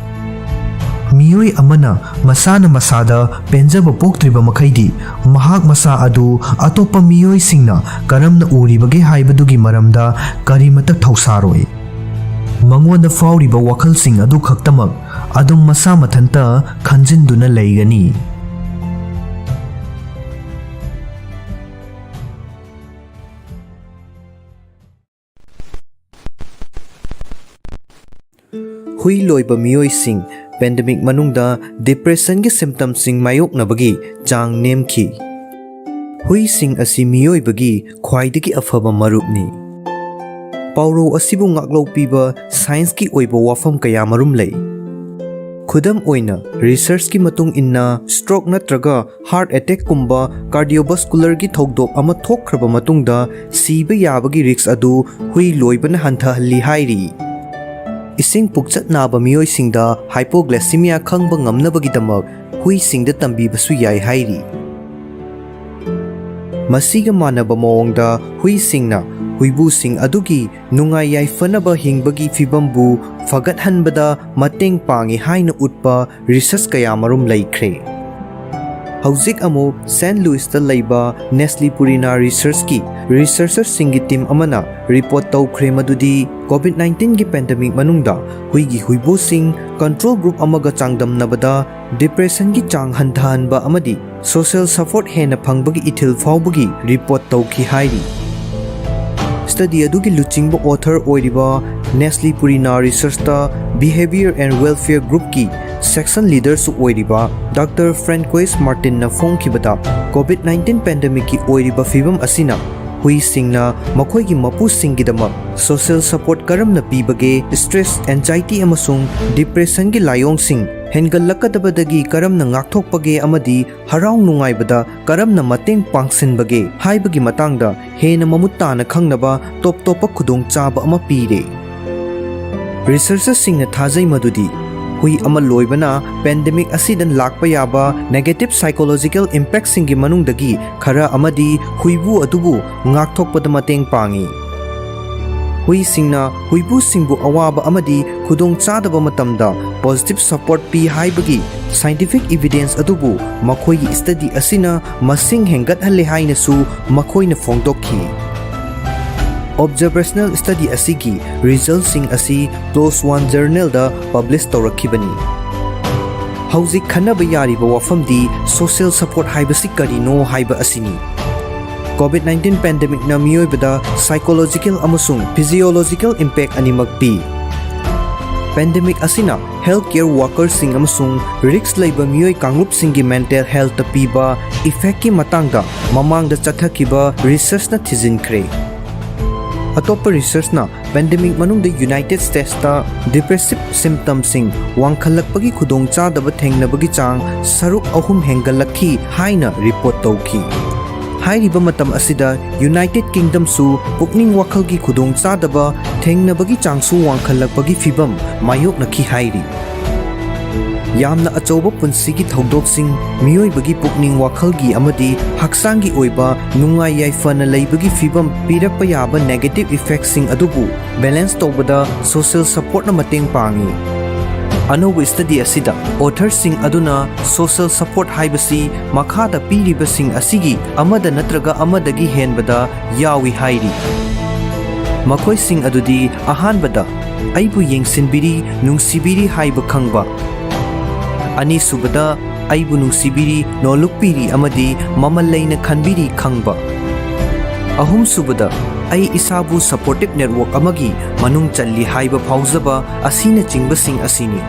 ꯃꯤꯑꯣꯏ ꯑꯃꯅ ꯃꯁꯥꯅ ꯃꯁꯥꯗ ꯄꯦꯟꯖꯕ ꯄꯣꯛꯇ꯭ꯔꯤꯕ ꯃꯈꯩꯗꯤ, ꯃꯍꯥꯛ ꯃꯁꯥ ꯑꯗꯨ ꯑꯇꯣꯞꯄ ꯃꯤꯑꯣꯏꯁꯤꯡꯅ ꯀꯔꯝꯅ ꯎꯔꯤꯕꯒꯦ ꯍꯥꯏꯕꯗꯨꯒꯤ ꯃꯔꯝꯗ ꯀꯔꯤꯃꯠꯇ ꯊꯧꯁꯥꯔꯣꯏ꯫ ꯃꯉꯣꯟꯗ ꯐꯥꯎꯔꯤꯕ ꯋꯥꯈꯜꯁꯤꯡ ꯑꯗꯨ ꯈꯛꯇꯃꯛ ꯑꯗꯨꯝ ꯃꯁꯥ ꯃꯊꯟꯇ ꯈꯟꯖꯤꯟꯗꯨꯅ ꯂꯩꯒꯅꯤ꯫ ꯍꯨꯏ ꯂꯣꯏꯕ ꯃꯤꯑꯣꯏꯁꯤꯡ pandemic ꯃꯅꯨꯡꯗ depressionꯒꯤ symptomꯁꯤꯡ ꯃꯥꯌꯣꯛꯅꯕꯒꯤ ꯆꯥꯡ ꯅꯦꯝꯈꯤ꯫ ꯍꯨꯏꯁꯤꯡ ꯑꯁꯤ ꯃꯤꯑꯣꯏꯕꯒꯤ ꯈ꯭ꯋꯥꯏꯗꯒꯤ ꯑꯐꯕ ꯃꯔꯨꯞꯅꯤ꯫ ꯄꯥꯎꯔꯧ ꯑꯁꯤꯕꯨ ꯉꯥꯛꯂꯧ ꯄꯤꯕ scienceꯀꯤ ꯑꯣꯏꯕ ꯋꯥꯐꯝ ꯀꯌꯥꯃꯔꯨꯝ ꯂꯩ꯫ ꯈꯨꯗꯝ ꯑꯣꯏꯅ, researchꯀꯤ ꯃꯇꯨꯡ ꯏꯟꯅ, stroke ꯅꯠꯇ꯭ꯔꯒ heart attackꯀꯨꯝꯕ cardiovascularꯒꯤ ꯊꯧꯗꯣꯛ ꯑꯃ ꯊꯣꯛꯈ꯭ꯔꯕ ꯃꯇꯨꯡꯗ ꯁꯤꯕ ꯌꯥꯕꯒꯤ risk ꯑꯗꯨ ꯍꯨꯏ ꯂꯣꯏꯕꯅ ꯍꯟꯊꯍꯜꯂꯤ ꯍꯥꯏꯔꯤ꯫ ꯏꯁꯤꯡ ꯄꯨꯛꯆꯠ ꯅꯥꯕ ꯃꯤꯑꯣꯏꯁꯤꯡꯗ hypoglycemia ꯈꯪꯕ ꯉꯝꯅꯕꯒꯤꯗꯃꯛ ꯍꯨꯏꯁꯤꯡꯗ ꯇꯝꯕꯤꯕꯁꯨ ꯌꯥꯏ ꯍꯥꯏꯔꯤ꯫ ꯃꯁꯤꯒ ꯃꯥꯟꯅꯕ ꯃꯑꯣꯡꯗ, ꯍꯨꯏꯁꯤꯡꯅ ꯍꯨꯏꯕꯨꯁꯤꯡ ꯑꯗꯨꯒꯤ ꯅꯨꯡꯉꯥꯏ ꯌꯥꯏꯐꯅꯕ ꯍꯤꯡꯕꯒꯤ ꯐꯤꯚꯝꯕꯨ ꯐꯒꯠꯍꯟꯕꯗ ꯃꯇꯦꯡ ꯄꯥꯡꯏ ꯍꯥꯏꯅ ꯎꯠꯄ research ꯀꯌꯥꯃꯔꯨꯝ ꯂꯩꯈ꯭ꯔꯦ꯫ ꯍꯧꯖꯤꯛ ꯑꯃꯨꯛ ꯁꯦꯟ ꯂꯨꯏꯁꯇ ꯂꯩꯕ Nestle Purina Researchꯀꯤ researcherꯁꯤꯡꯒꯤ team ꯑꯃꯅ report ꯇꯧꯈ꯭ꯔꯦ ꯃꯗꯨꯗꯤ COVID nineteenꯒꯤ pandemic ꯃꯅꯨꯡꯗ ꯍꯨꯏꯒꯤ ꯍꯨꯏꯕꯨꯁꯤꯡ control group ꯑꯃꯒ ꯆꯥꯡꯗꯝꯅꯕꯗ depressionꯒꯤ ꯆꯥꯡ ꯍꯟꯊꯍꯟꯕ ꯑꯃꯗꯤ social support ꯍꯦꯟꯅ ꯐꯪꯕꯒꯤ ꯏꯊꯤꯜ ꯐꯥꯎꯕꯒꯤ report ꯇꯧꯈꯤ ꯍꯥꯏꯔꯤ꯫ Study ꯑꯗꯨꯒꯤ ꯂꯨꯆꯤꯡꯕ author ꯑꯣꯏꯔꯤꯕ Nestle Purina Researchꯇ Behavior and Welfare Groupꯀꯤ section leaderꯁꯨ ꯑꯣꯏꯔꯤꯕ Doctor Francois Martinꯅ ꯐꯣꯡꯈꯤꯕꯗ, COVID nineteenꯒꯤ pandemicꯀꯤ ꯑꯣꯏꯔꯤꯕ ꯐꯤꯕꯝ ꯑꯁꯤꯅ ꯍꯨꯏꯁꯤꯡꯅ ꯃꯈꯣꯏꯒꯤ ꯃꯄꯨꯁꯤꯡꯒꯤꯗꯃꯛ social support ꯀꯔꯝꯅ ꯄꯤꯕꯒꯦ, stress, anxiety ꯑꯃꯁꯨꯡ depressionꯒꯤ ꯂꯥꯏꯑꯣꯡꯁꯤꯡ ꯍꯦꯟꯒꯠꯂꯛꯀꯗꯕꯗꯒꯤ ꯀꯔꯝꯅ ꯉꯥꯛꯊꯣꯛꯄꯒꯦ ꯑꯃꯗꯤ ꯍꯔꯥꯎ ꯅꯨꯡꯉꯥꯏꯕꯗ ꯀꯔꯝꯅ ꯃꯇꯦꯡ ꯄꯥꯡꯁꯤꯟꯕꯒꯦ ꯍꯥꯏꯕꯒꯤ ꯃꯇꯥꯡꯗ ꯍꯦꯟꯅ ꯃꯃꯨꯠ ꯇꯥꯅ ꯈꯪꯅꯕ ꯇꯣꯞ ꯇꯣꯞꯄ ꯈꯨꯗꯣꯡꯆꯥꯕ ꯑꯃ ꯄꯤꯔꯦ꯫ Researcherꯁꯤꯡꯅ ꯊꯥꯖꯩ ꯃꯗꯨꯗꯤ ꯍꯨꯏ ꯑꯃ ꯂꯣꯏꯕꯅ pandemic ꯑꯁꯤꯗ ꯂꯥꯛꯄ ꯌꯥꯕ negative psychological impactꯁꯤꯡꯒꯤ ꯃꯅꯨꯡꯗꯒꯤ ꯈꯔ ꯑꯃꯗꯤ ꯍꯨꯏꯕꯨ ꯑꯗꯨꯕꯨ ꯉꯥꯛꯊꯣꯛꯄꯗ ꯃꯇꯦꯡ ꯄꯥꯡꯏ꯫ ꯍꯨꯏꯁꯤꯡꯅ ꯍꯨꯏꯕꯨꯁꯤꯡꯕꯨ ꯑꯋꯥꯕ ꯑꯃꯗꯤ ꯈꯨꯗꯣꯡꯆꯥꯗꯕ ꯃꯇꯝꯗ positive support ꯄꯤ ꯍꯥꯏꯕꯒꯤ scientific evidence ꯑꯗꯨꯕꯨ ꯃꯈꯣꯏꯒꯤ study ꯑꯁꯤꯅ ꯃꯁꯤꯡ ꯍꯦꯟꯒꯠꯍꯜꯂꯦ ꯍꯥꯏꯅꯁꯨ ꯃꯈꯣꯏꯅ ꯐꯣꯡꯗꯣꯛꯈꯤ꯫ Observational study ꯑꯁꯤꯒꯤ resultꯁꯤꯡ ꯑꯁꯤ PLOS One journalꯗ publish ꯇꯧꯔꯛꯈꯤꯕꯅꯤ꯫ ꯍꯧꯖꯤꯛ ꯈꯟꯅꯕ ꯌꯥꯔꯤꯕ ꯋꯥꯐꯝꯗꯤ social support ꯍꯥꯏꯕꯁꯤ ꯀꯔꯤꯅꯣ ꯍꯥꯏꯕ ꯑꯁꯤꯅꯤ꯫ COVID nineteenꯒꯤ pandemicꯅ ꯃꯤꯑꯣꯏꯕꯗ psychological ꯑꯃꯁꯨꯡ physiological impact ꯑꯅꯤꯃꯛ ꯄꯤ꯫ Pandemic ꯑꯁꯤꯅ healthcare workerꯁꯤꯡ ꯑꯃꯁꯨꯡ risk ꯂꯩꯕ ꯃꯤꯑꯣꯏ ꯀꯥꯡꯂꯨꯞꯁꯤꯡꯒꯤ mental healthꯇ ꯄꯤꯕ effectꯀꯤ ꯃꯇꯥꯡꯗ ꯃꯃꯥꯡꯗ ꯆꯠꯊꯈꯤꯕ researchꯅ ꯊꯤꯖꯤꯟꯈ꯭ꯔꯦ꯫ ꯑꯇꯣꯞꯄ researchꯅ pandemic ꯃꯅꯨꯡꯗ United Statesꯇ depressive symptomꯁꯤꯡ ꯋꯥꯡꯈꯠꯂꯛꯄꯒꯤ ꯈꯨꯗꯣꯡꯆꯥꯗꯕ ꯊꯦꯡꯅꯕꯒꯤ ꯆꯥꯡ ꯁꯔꯨꯛ ꯑꯍꯨꯝ ꯍꯦꯟꯒꯠꯂꯛꯈꯤ ꯍꯥꯏꯅ report ꯇꯧꯈꯤ꯫ ꯍꯥꯏꯔꯤꯕ ꯃꯇꯝ ꯑꯁꯤꯗ United Kingdomꯁꯨ ꯄꯨꯛꯅꯤꯡ ꯋꯥꯈꯜꯒꯤ ꯈꯨꯗꯣꯡꯆꯥꯗꯕ ꯊꯦꯡꯅꯕꯒꯤ ꯆꯥꯡꯁꯨ ꯋꯥꯡꯈꯠꯂꯛꯄꯒꯤ ꯐꯤꯚꯝ ꯃꯥꯌꯣꯛꯅꯈꯤ ꯍꯥꯏꯔꯤ꯫ ꯌꯥꯝꯅ ꯑꯆꯧꯕ ꯄꯨꯟꯁꯤꯒꯤ ꯊꯧꯗꯣꯛꯁꯤꯡ, ꯃꯤꯑꯣꯏꯕꯒꯤ ꯄꯨꯛꯅꯤꯡ ꯋꯥꯈꯜꯒꯤ ꯑꯃꯗꯤ ꯍꯛꯆꯥꯡꯒꯤ ꯑꯣꯏꯕ ꯅꯨꯡꯉꯥꯏ ꯌꯥꯏꯐꯅ ꯂꯩꯕꯒꯤ ꯐꯤꯚꯝ ꯄꯤꯔꯛꯄ ꯌꯥꯕ negative effectꯁꯤꯡ ꯑꯗꯨꯕꯨ balance ꯇꯧꯕꯗ social supportꯅ ꯃꯇꯦꯡ ꯄꯥꯡꯏ꯫ ꯑꯅꯧꯕ study ꯑꯁꯤꯗ authorꯁꯤꯡ ꯑꯗꯨꯅ social support ꯍꯥꯏꯕꯁꯤ ꯃꯈꯥꯗ ꯄꯤꯔꯤꯕꯁꯤꯡ ꯑꯁꯤꯒꯤ ꯑꯃꯗ ꯅꯠꯇ꯭ꯔꯒ ꯑꯃꯗꯒꯤ ꯍꯦꯟꯕꯗ ꯌꯥꯎꯏ ꯍꯥꯏꯔꯤ꯫ ꯃꯈꯣꯏꯁꯤꯡ ꯑꯗꯨꯗꯤ, ꯑꯍꯥꯟꯕꯗ, ꯑꯩꯕꯨ ꯌꯦꯡꯁꯤꯟꯕꯤꯔꯤ, ꯅꯨꯡꯁꯤꯕꯤꯔꯤ ꯍꯥꯏꯕ ꯈꯪꯕ꯫ ꯑꯅꯤꯁꯨꯕꯗ, ꯑꯩꯕꯨ ꯅꯨꯡꯁꯤꯕꯤꯔꯤ, ꯅꯣꯜꯂꯨꯛꯄꯤꯔꯤ ꯑꯃꯗꯤ ꯃꯃꯜ ꯂꯩꯅ ꯈꯟꯕꯤꯔꯤ ꯈꯪꯕ꯫ ꯑꯍꯨꯝꯁꯨꯕꯗ, ꯑꯩ ꯏꯁꯥꯕꯨ supportive network ꯑꯃꯒꯤ ꯃꯅꯨꯡ ꯆꯜꯂꯤ ꯍꯥꯏꯕ ꯐꯥꯎꯖꯕ ꯑꯁꯤꯅꯆꯤꯡꯕꯁꯤꯡ ꯑꯁꯤꯅꯤ꯫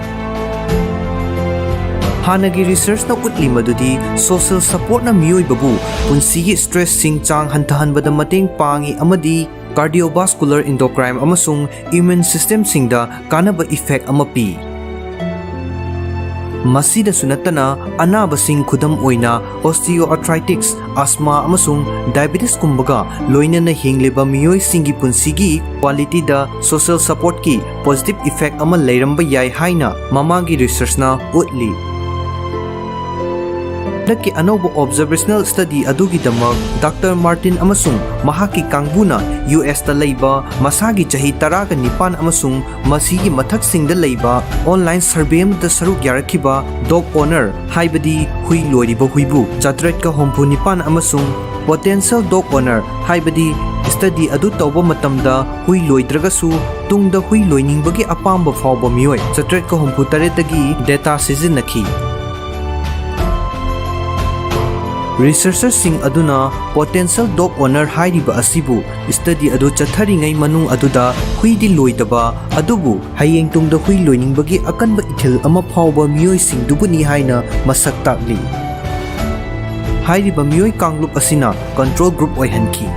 ꯍꯥꯟꯅꯒꯤ researchꯅ ꯎꯠꯂꯤ ꯃꯗꯨꯗꯤ social supportꯅ ꯃꯤꯑꯣꯏꯕꯕꯨ ꯄꯨꯟꯁꯤꯒꯤ stressꯁꯤꯡ ꯆꯥꯡ ꯍꯟꯊꯍꯟꯕꯗ ꯃꯇꯦꯡ ꯄꯥꯡꯏ ꯑꯃꯗꯤ cardiovascular, endocrine ꯑꯃꯁꯨꯡ immune systemꯁꯤꯡꯗ ꯀꯥꯟꯅꯕ effect ꯑꯃ ꯄꯤ꯫ ꯃꯁꯤꯗꯁꯨ ꯅꯠꯇꯅ, ꯑꯅꯥꯕꯁꯤꯡ, ꯈꯨꯗꯝ ꯑꯣꯏꯅ osteoarthritis, asthma ꯑꯃꯁꯨꯡ diabetesꯀꯨꯝꯕꯒ ꯂꯣꯏꯅꯅ ꯍꯤꯡꯂꯤꯕ ꯃꯤꯑꯣꯏꯁꯤꯡꯒꯤ ꯄꯨꯟꯁꯤꯒꯤ qualityꯗ social supportꯀꯤ positive effect ꯑꯃ ꯂꯩꯔꯝꯕ ꯌꯥꯏ ꯍꯥꯏꯅ ꯃꯃꯥꯡꯒꯤ researchꯅ ꯎꯠꯂꯤ꯫ ꯍꯟꯗꯛꯀꯤ ꯑꯅꯧꯕ observational study ꯑꯗꯨꯒꯤꯗꯃꯛ Doctor Martin ꯑꯃꯁꯨꯡ ꯃꯍꯥꯛꯀꯤ ꯀꯥꯡꯕꯨꯅ USꯇ ꯂꯩꯕ ꯃꯁꯥꯒꯤ ꯆꯍꯤ ꯇꯔꯥꯒ ꯅꯤꯄꯥꯟ ꯑꯃꯁꯨꯡ ꯃꯁꯤꯒꯤ ꯃꯊꯛꯁꯤꯡꯗ ꯂꯩꯕ online survey ꯑꯃꯗ ꯁꯔꯨꯛ ꯌꯥꯔꯛꯈꯤꯕ dog owner, ꯍꯥꯏꯕꯗꯤ ꯍꯨꯏ ꯂꯣꯏꯔꯤꯕ ꯍꯨꯏꯕꯨ, ꯆꯥꯇ꯭ꯔꯦꯠꯀ ꯍꯨꯝꯐꯨ ꯅꯤꯄꯥꯟ ꯑꯃꯁꯨꯡ potential dog owner, ꯍꯥꯏꯕꯗꯤ study ꯑꯗꯨ ꯇꯧꯕ ꯃꯇꯝꯗ ꯍꯨꯏ ꯂꯣꯏꯗ꯭ꯔꯒꯁꯨ ꯇꯨꯡꯗ ꯍꯨꯏ ꯂꯣꯏꯅꯤꯡꯕꯒꯤ ꯑꯄꯥꯝꯕ ꯐꯥꯎꯕ ꯃꯤꯑꯣꯏ, ꯆꯥꯇ꯭ꯔꯦꯠꯀ ꯍꯨꯝꯐꯨ ꯇꯔꯦꯠꯇꯒꯤ data ꯁꯤꯖꯤꯟꯅꯈꯤ꯫ Researcherꯁꯤꯡ ꯑꯗꯨꯅ potential dog owner ꯍꯥꯏꯔꯤꯕ ꯑꯁꯤꯕꯨ study ꯑꯗꯨ ꯆꯠꯊꯔꯤꯉꯩ ꯃꯅꯨꯡ ꯑꯗꯨꯗ ꯍꯨꯏꯗꯤ ꯂꯣꯏꯗꯕ, ꯑꯗꯨꯕꯨ ꯍꯌꯦꯡ ꯇꯨꯡꯗ ꯍꯨꯏ ꯂꯣꯏꯅꯤꯡꯕꯒꯤ ꯑꯀꯟꯕ ꯏꯊꯤꯜ ꯑꯃ ꯐꯥꯎꯕ ꯃꯤꯑꯣꯏꯁꯤꯡꯗꯨꯕꯨꯅꯤ ꯍꯥꯏꯅ ꯃꯁꯛ ꯇꯥꯛꯂꯤ꯫ ꯍꯥꯏꯔꯤꯕ ꯃꯤꯑꯣꯏ ꯀꯥꯡꯂꯨꯞ ꯑꯁꯤꯅ control group ꯑꯣꯏꯍꯟꯈꯤ꯫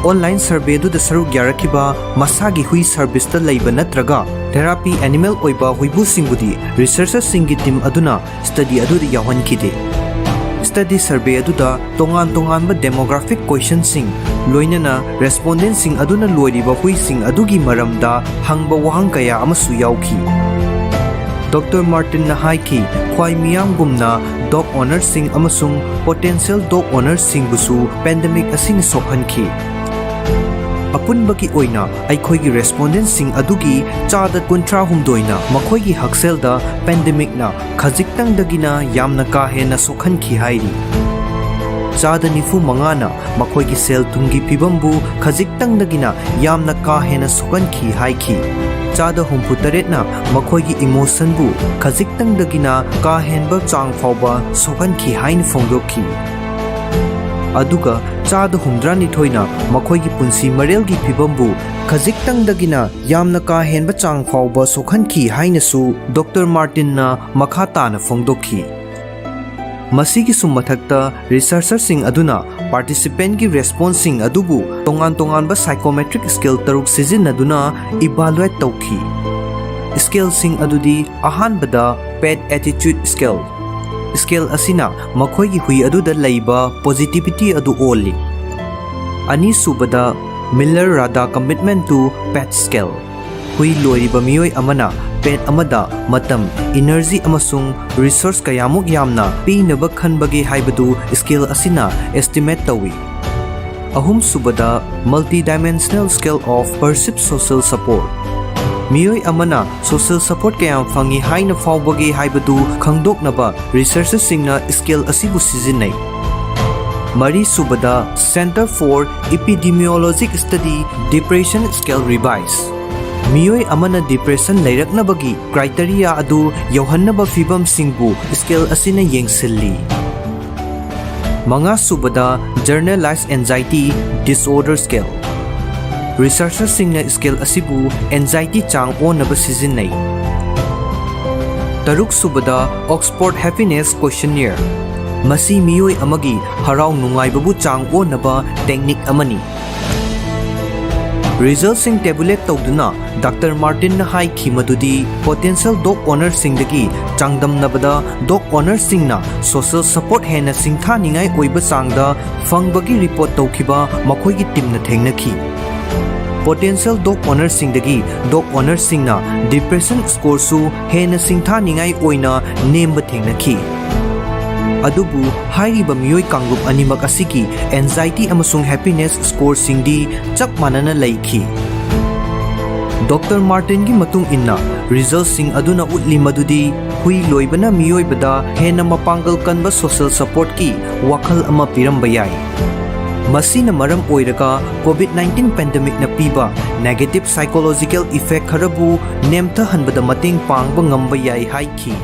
Online survey ꯑꯗꯨꯗ ꯁꯔꯨꯛ ꯌꯥꯔꯛꯈꯤꯕ ꯃꯁꯥꯒꯤ ꯍꯨꯏ serviceꯇ ꯂꯩꯕ ꯅꯠꯇ꯭ꯔꯒ therapy animal ꯑꯣꯏꯕ ꯍꯨꯏꯕꯨꯁꯤꯡꯕꯨꯗꯤ researcherꯁꯤꯡꯒꯤ team ꯑꯗꯨꯅ study ꯑꯗꯨꯗ ꯌꯥꯎꯍꯟꯈꯤꯗꯦ꯫ Study survey ꯑꯗꯨꯗ ꯇꯣꯉꯥꯟ ꯇꯣꯉꯥꯟꯕ demographic questionꯁꯤꯡ, ꯂꯣꯏꯅꯅ respondentꯁꯤꯡ ꯑꯗꯨꯅ ꯂꯣꯏꯔꯤꯕ ꯍꯨꯏꯁꯤꯡ ꯑꯗꯨꯒꯤ ꯃꯔꯝꯗ ꯍꯪꯕ ꯋꯥꯍꯪ ꯀꯌꯥ ꯑꯃꯁꯨ ꯌꯥꯎꯈꯤ꯫ Doctor Martinꯅ ꯍꯥꯏꯈꯤ, ꯈ꯭ꯋꯥꯏ ꯃꯤꯌꯥꯝꯒꯨꯝꯅ dog ownerꯁꯤꯡ ꯑꯃꯁꯨꯡ potential dog ownerꯁꯤꯡꯕꯨꯁꯨ pandemic ꯑꯁꯤꯅ ꯁꯣꯛꯍꯟꯈꯤ꯫ ꯑꯄꯨꯟꯕꯒꯤ ꯑꯣꯏꯅ ꯑꯩꯈꯣꯏꯒꯤ ꯔꯦꯁꯄꯣꯟꯗꯦꯟꯁꯤꯡ ꯑꯗꯨꯒꯤ ꯆꯥꯗ ꯀꯨꯟꯊ꯭ꯔꯥ ꯍꯨꯝꯗꯣꯏꯅ ꯃꯈꯣꯏꯒꯤ ꯍꯛꯁꯦꯜꯗ ꯄꯦꯟꯗꯦꯃꯤꯛꯅ ꯈꯖꯤꯛꯇꯪꯗꯒꯤꯅ ꯌꯥꯝꯅ ꯀꯥ ꯍꯦꯟꯅ ꯁꯣꯛꯍꯟꯈꯤ ꯍꯥꯏꯔꯤ꯫ ꯆꯥꯗ ꯅꯤꯐꯨ ꯃꯉꯥꯅ ꯃꯈꯣꯏꯒꯤ ꯁꯦꯜ ꯊꯨꯝꯒꯤ ꯐꯤꯕꯝꯕꯨ ꯈꯖꯤꯛꯇꯪꯗꯒꯤꯅ ꯌꯥꯝꯅ ꯀꯥ ꯍꯦꯟꯅ ꯁꯣꯛꯍꯟꯈꯤ ꯍꯥꯏꯈꯤ꯫ ꯆꯥꯗ ꯍꯨꯝꯐꯨ ꯇꯔꯦꯠꯅ ꯃꯈꯣꯏꯒꯤ ꯏꯃꯣꯁꯟꯕꯨ ꯈꯖꯤꯛꯇꯪꯗꯒꯤꯅ ꯀꯥ ꯍꯦꯟꯕ ꯆꯥꯡ ꯐꯥꯎꯕ ꯁꯣꯛꯍꯟꯈꯤ ꯍꯥꯏꯅ ꯐꯣꯡꯗꯣꯛꯈꯤ꯫ ꯑꯗꯨꯒ ꯆꯥꯗ ꯍꯨꯝꯗ꯭ꯔꯥꯅꯤꯊꯣꯏꯅ ꯃꯈꯣꯏꯒꯤ ꯄꯨꯟꯁꯤ ꯃꯔꯦꯜꯒꯤ ꯐꯤꯕꯝꯕꯨ ꯈꯖꯤꯛꯇꯪꯗꯒꯤꯅ ꯌꯥꯝꯅ ꯀꯥ ꯍꯦꯟꯕ ꯆꯥꯡ ꯐꯥꯎꯕ ꯁꯣꯛꯍꯟꯈꯤ ꯍꯥꯏꯅꯁꯨ ꯗꯣꯛꯇꯔ ꯃꯥꯔꯇꯤꯟꯅ ꯃꯈꯥ ꯇꯥꯅ ꯐꯣꯡꯗꯣꯛꯈꯤ꯫ ꯃꯁꯤꯒꯤꯁꯨ ꯃꯊꯛꯇ, ꯔꯤꯁꯔꯆꯔꯁꯤꯡ ꯑꯗꯨꯅ ꯄꯥꯔꯇꯤꯁꯤꯄꯦꯟꯒꯤ ꯔꯦꯁꯄꯣꯟꯁꯁꯤꯡ ꯑꯗꯨꯕꯨ ꯇꯣꯉꯥꯟ ꯇꯣꯉꯥꯟꯕ ꯁꯥꯏꯀꯣꯃꯦꯇ꯭ꯔꯤꯛ ꯁ꯭ꯀꯦꯜ ꯇꯔꯨꯛ ꯁꯤꯖꯤꯟꯅꯗꯨꯅ ꯏꯚꯥꯂꯨꯑꯦꯠ ꯇꯧꯈꯤ꯫ ꯁ꯭ꯀꯦꯜꯁꯤꯡ ꯑꯗꯨꯗꯤ, ꯑꯍꯥꯟꯕꯗ, ꯄꯦꯠ ꯑꯦꯇꯤꯆꯨꯗ ꯁ꯭ꯀꯦꯜ꯫ ꯁ꯭ꯀꯦꯜ ꯑꯁꯤꯅ ꯃꯈꯣꯏꯒꯤ ꯍꯨꯏ ꯑꯗꯨꯗ ꯂꯩꯕ ꯄꯣꯖꯤꯇꯤꯚꯤꯇꯤ ꯑꯗꯨ ꯑꯣꯜꯂꯤ꯫ ꯑꯅꯤꯁꯨꯕꯗ, ꯃꯤꯂꯔ ꯔꯥꯗꯥ ꯀꯃꯤꯠꯃꯦꯟ ꯇꯨ ꯄꯦꯠ ꯁ꯭ꯀꯦꯜ꯫ ꯍꯨꯏ ꯂꯣꯏꯔꯤꯕ ꯃꯤꯑꯣꯏ ꯑꯃꯅ ꯄꯦꯠ ꯑꯃꯗ ꯃꯇꯝ, ꯏꯅꯔꯖꯤ ꯑꯃꯁꯨꯡ ꯔꯤꯁꯣꯔꯁ ꯀꯌꯥꯃꯨꯛ ꯌꯥꯝꯅ ꯄꯤꯅꯕ ꯈꯟꯕꯒꯦ ꯍꯥꯏꯕꯗꯨ ꯁ꯭ꯀꯦꯜ ꯑꯁꯤꯅ ꯑꯦꯁꯇꯤꯃꯦꯠ ꯇꯧꯏ꯫ ꯑꯍꯨꯝꯁꯨꯕꯗ, Multidimensional Scale of Perceived Social Support꯫ ꯃꯤꯑꯣꯏ ꯑꯃꯅ ꯁꯣꯁꯤꯌꯦꯜ ꯁꯄꯣꯔꯠ ꯀꯌꯥꯝ ꯐꯪꯏ ꯍꯥꯏꯅ ꯐꯥꯎꯕꯒꯦ ꯍꯥꯏꯕꯗꯨ ꯈꯪꯗꯣꯛꯅꯕ ꯔꯤꯁꯔꯆꯔꯁꯤꯡꯅ ꯁ꯭ꯀꯦꯜ ꯑꯁꯤꯕꯨ ꯁꯤꯖꯤꯟꯅꯩ꯫ ꯃꯔꯤꯁꯨꯕꯗ, Center for Epidemiologic Study Depression Scale Revise꯫ ꯃꯤꯑꯣꯏ ꯑꯃꯅ ꯗꯤꯄ꯭ꯔꯦꯁꯟ ꯂꯩꯔꯛꯅꯕꯒꯤ ꯀ꯭ꯔꯥꯏꯇꯦꯔꯤꯌꯥ ꯑꯗꯨ ꯌꯧꯍꯟꯅꯕ ꯐꯤꯚꯝꯁꯤꯡꯕꯨ ꯁ꯭ꯀꯦꯜ ꯑꯁꯤꯅ ꯌꯦꯡꯁꯤꯜꯂꯤ꯫ ꯃꯉꯥꯁꯨꯕꯗ, Generalized Anxiety Disorder Scale꯫ ꯔꯤꯁꯔꯆꯔꯁꯤꯡꯅ ꯁ꯭ꯀꯦꯜ ꯑꯁꯤꯕꯨ ꯑꯦꯟꯖꯥꯏꯇꯤ ꯆꯥꯡ ꯑꯣꯟꯅꯕ ꯁꯤꯖꯤꯟꯅꯩ꯫ ꯇꯔꯨꯛꯁꯨꯕꯗ, Oxford Happiness Questionnaire꯫ ꯃꯁꯤ ꯃꯤꯑꯣꯏ ꯑꯃꯒꯤ ꯍꯔꯥꯎ ꯅꯨꯡꯉꯥꯏꯕꯕꯨ ꯆꯥꯡ ꯑꯣꯟꯅꯕ ꯇꯦꯛꯅꯤꯛ ꯑꯃꯅꯤ꯫ ꯔꯤꯖꯜꯁꯤꯡ ꯇꯦꯕꯨꯂꯦꯠ ꯇꯧꯗꯨꯅ ꯗꯥꯛꯇꯔ ꯃꯥꯔꯇꯤꯟꯅ ꯍꯥꯏꯈꯤ ꯃꯗꯨꯗꯤ ꯄꯣꯇꯦꯟꯁꯤꯌꯦꯜ ꯗꯣꯒ ꯑꯣꯅꯔꯁꯤꯡꯗꯒꯤ ꯆꯥꯡꯗꯝꯅꯕꯗ ꯗꯣꯒ ꯑꯣꯅꯔꯁꯤꯡꯅ ꯁꯣꯁꯤꯌꯦꯜ ꯁꯄꯣꯔꯠ ꯍꯦꯟꯅ ꯁꯤꯡꯊꯥꯅꯤꯡꯉꯥꯏ ꯑꯣꯏꯕ ꯆꯥꯡꯗ ꯐꯪꯕꯒꯤ ꯔꯤꯄꯣꯔꯠ ꯇꯧꯈꯤꯕ ꯃꯈꯣꯏꯒꯤ ꯇꯤꯝꯅ ꯊꯦꯡꯅꯈꯤ꯫ ꯄꯣꯇꯦꯟꯁꯤꯌꯦꯜ ꯗꯣꯒ ꯑꯣꯅꯔꯁꯤꯡꯗꯒꯤ ꯗꯣꯒ ꯑꯣꯅꯔꯁꯤꯡꯅ ꯗꯤꯄ꯭ꯔꯦꯁꯟ ꯁ꯭ꯀꯣꯔꯁꯨ ꯍꯦꯟꯅ ꯁꯤꯡꯊꯥꯅꯤꯡꯉꯥꯏ ꯑꯣꯏꯅ ꯅꯦꯝꯕ ꯊꯦꯡꯅꯈꯤ꯫ ꯑꯗꯨꯕꯨ ꯍꯥꯏꯔꯤꯕ ꯃꯤꯑꯣꯏ ꯀꯥꯡꯂꯨꯞ ꯑꯅꯤꯃꯛ ꯑꯁꯤꯒꯤ anxiety ꯑꯃꯁꯨꯡ happiness scoreꯁꯤꯡꯗꯤ ꯆꯞ ꯃꯥꯟꯅꯅ ꯂꯩꯈꯤ꯫ ꯗꯣꯛꯇꯔ ꯃꯥꯔꯇꯤꯟꯒꯤ ꯃꯇꯨꯡ ꯏꯟꯅ, resultꯁꯤꯡ ꯑꯗꯨꯅ ꯎꯠꯂꯤ ꯃꯗꯨꯗꯤ ꯍꯨꯏ ꯂꯣꯏꯕꯅ ꯃꯤꯑꯣꯏꯕꯗ ꯍꯦꯟꯅ ꯃꯄꯥꯡꯒꯜ ꯀꯟꯕ social supportꯀꯤ ꯋꯥꯈꯜ ꯑꯃ ꯄꯤꯔꯝꯕ ꯌꯥꯏ꯫ ꯃꯁꯤꯅ ꯃꯔꯝ ꯑꯣꯏꯔꯒ COVID nineteen pandemicꯅ ꯄꯤꯕ negative psychological effect ꯈꯔꯕꯨ ꯅꯦꯝꯊꯍꯟꯕꯗ ꯃꯇꯦꯡ ꯄꯥꯡꯕ ꯉꯝꯕ ꯌꯥꯏ ꯍꯥꯏꯈꯤ꯫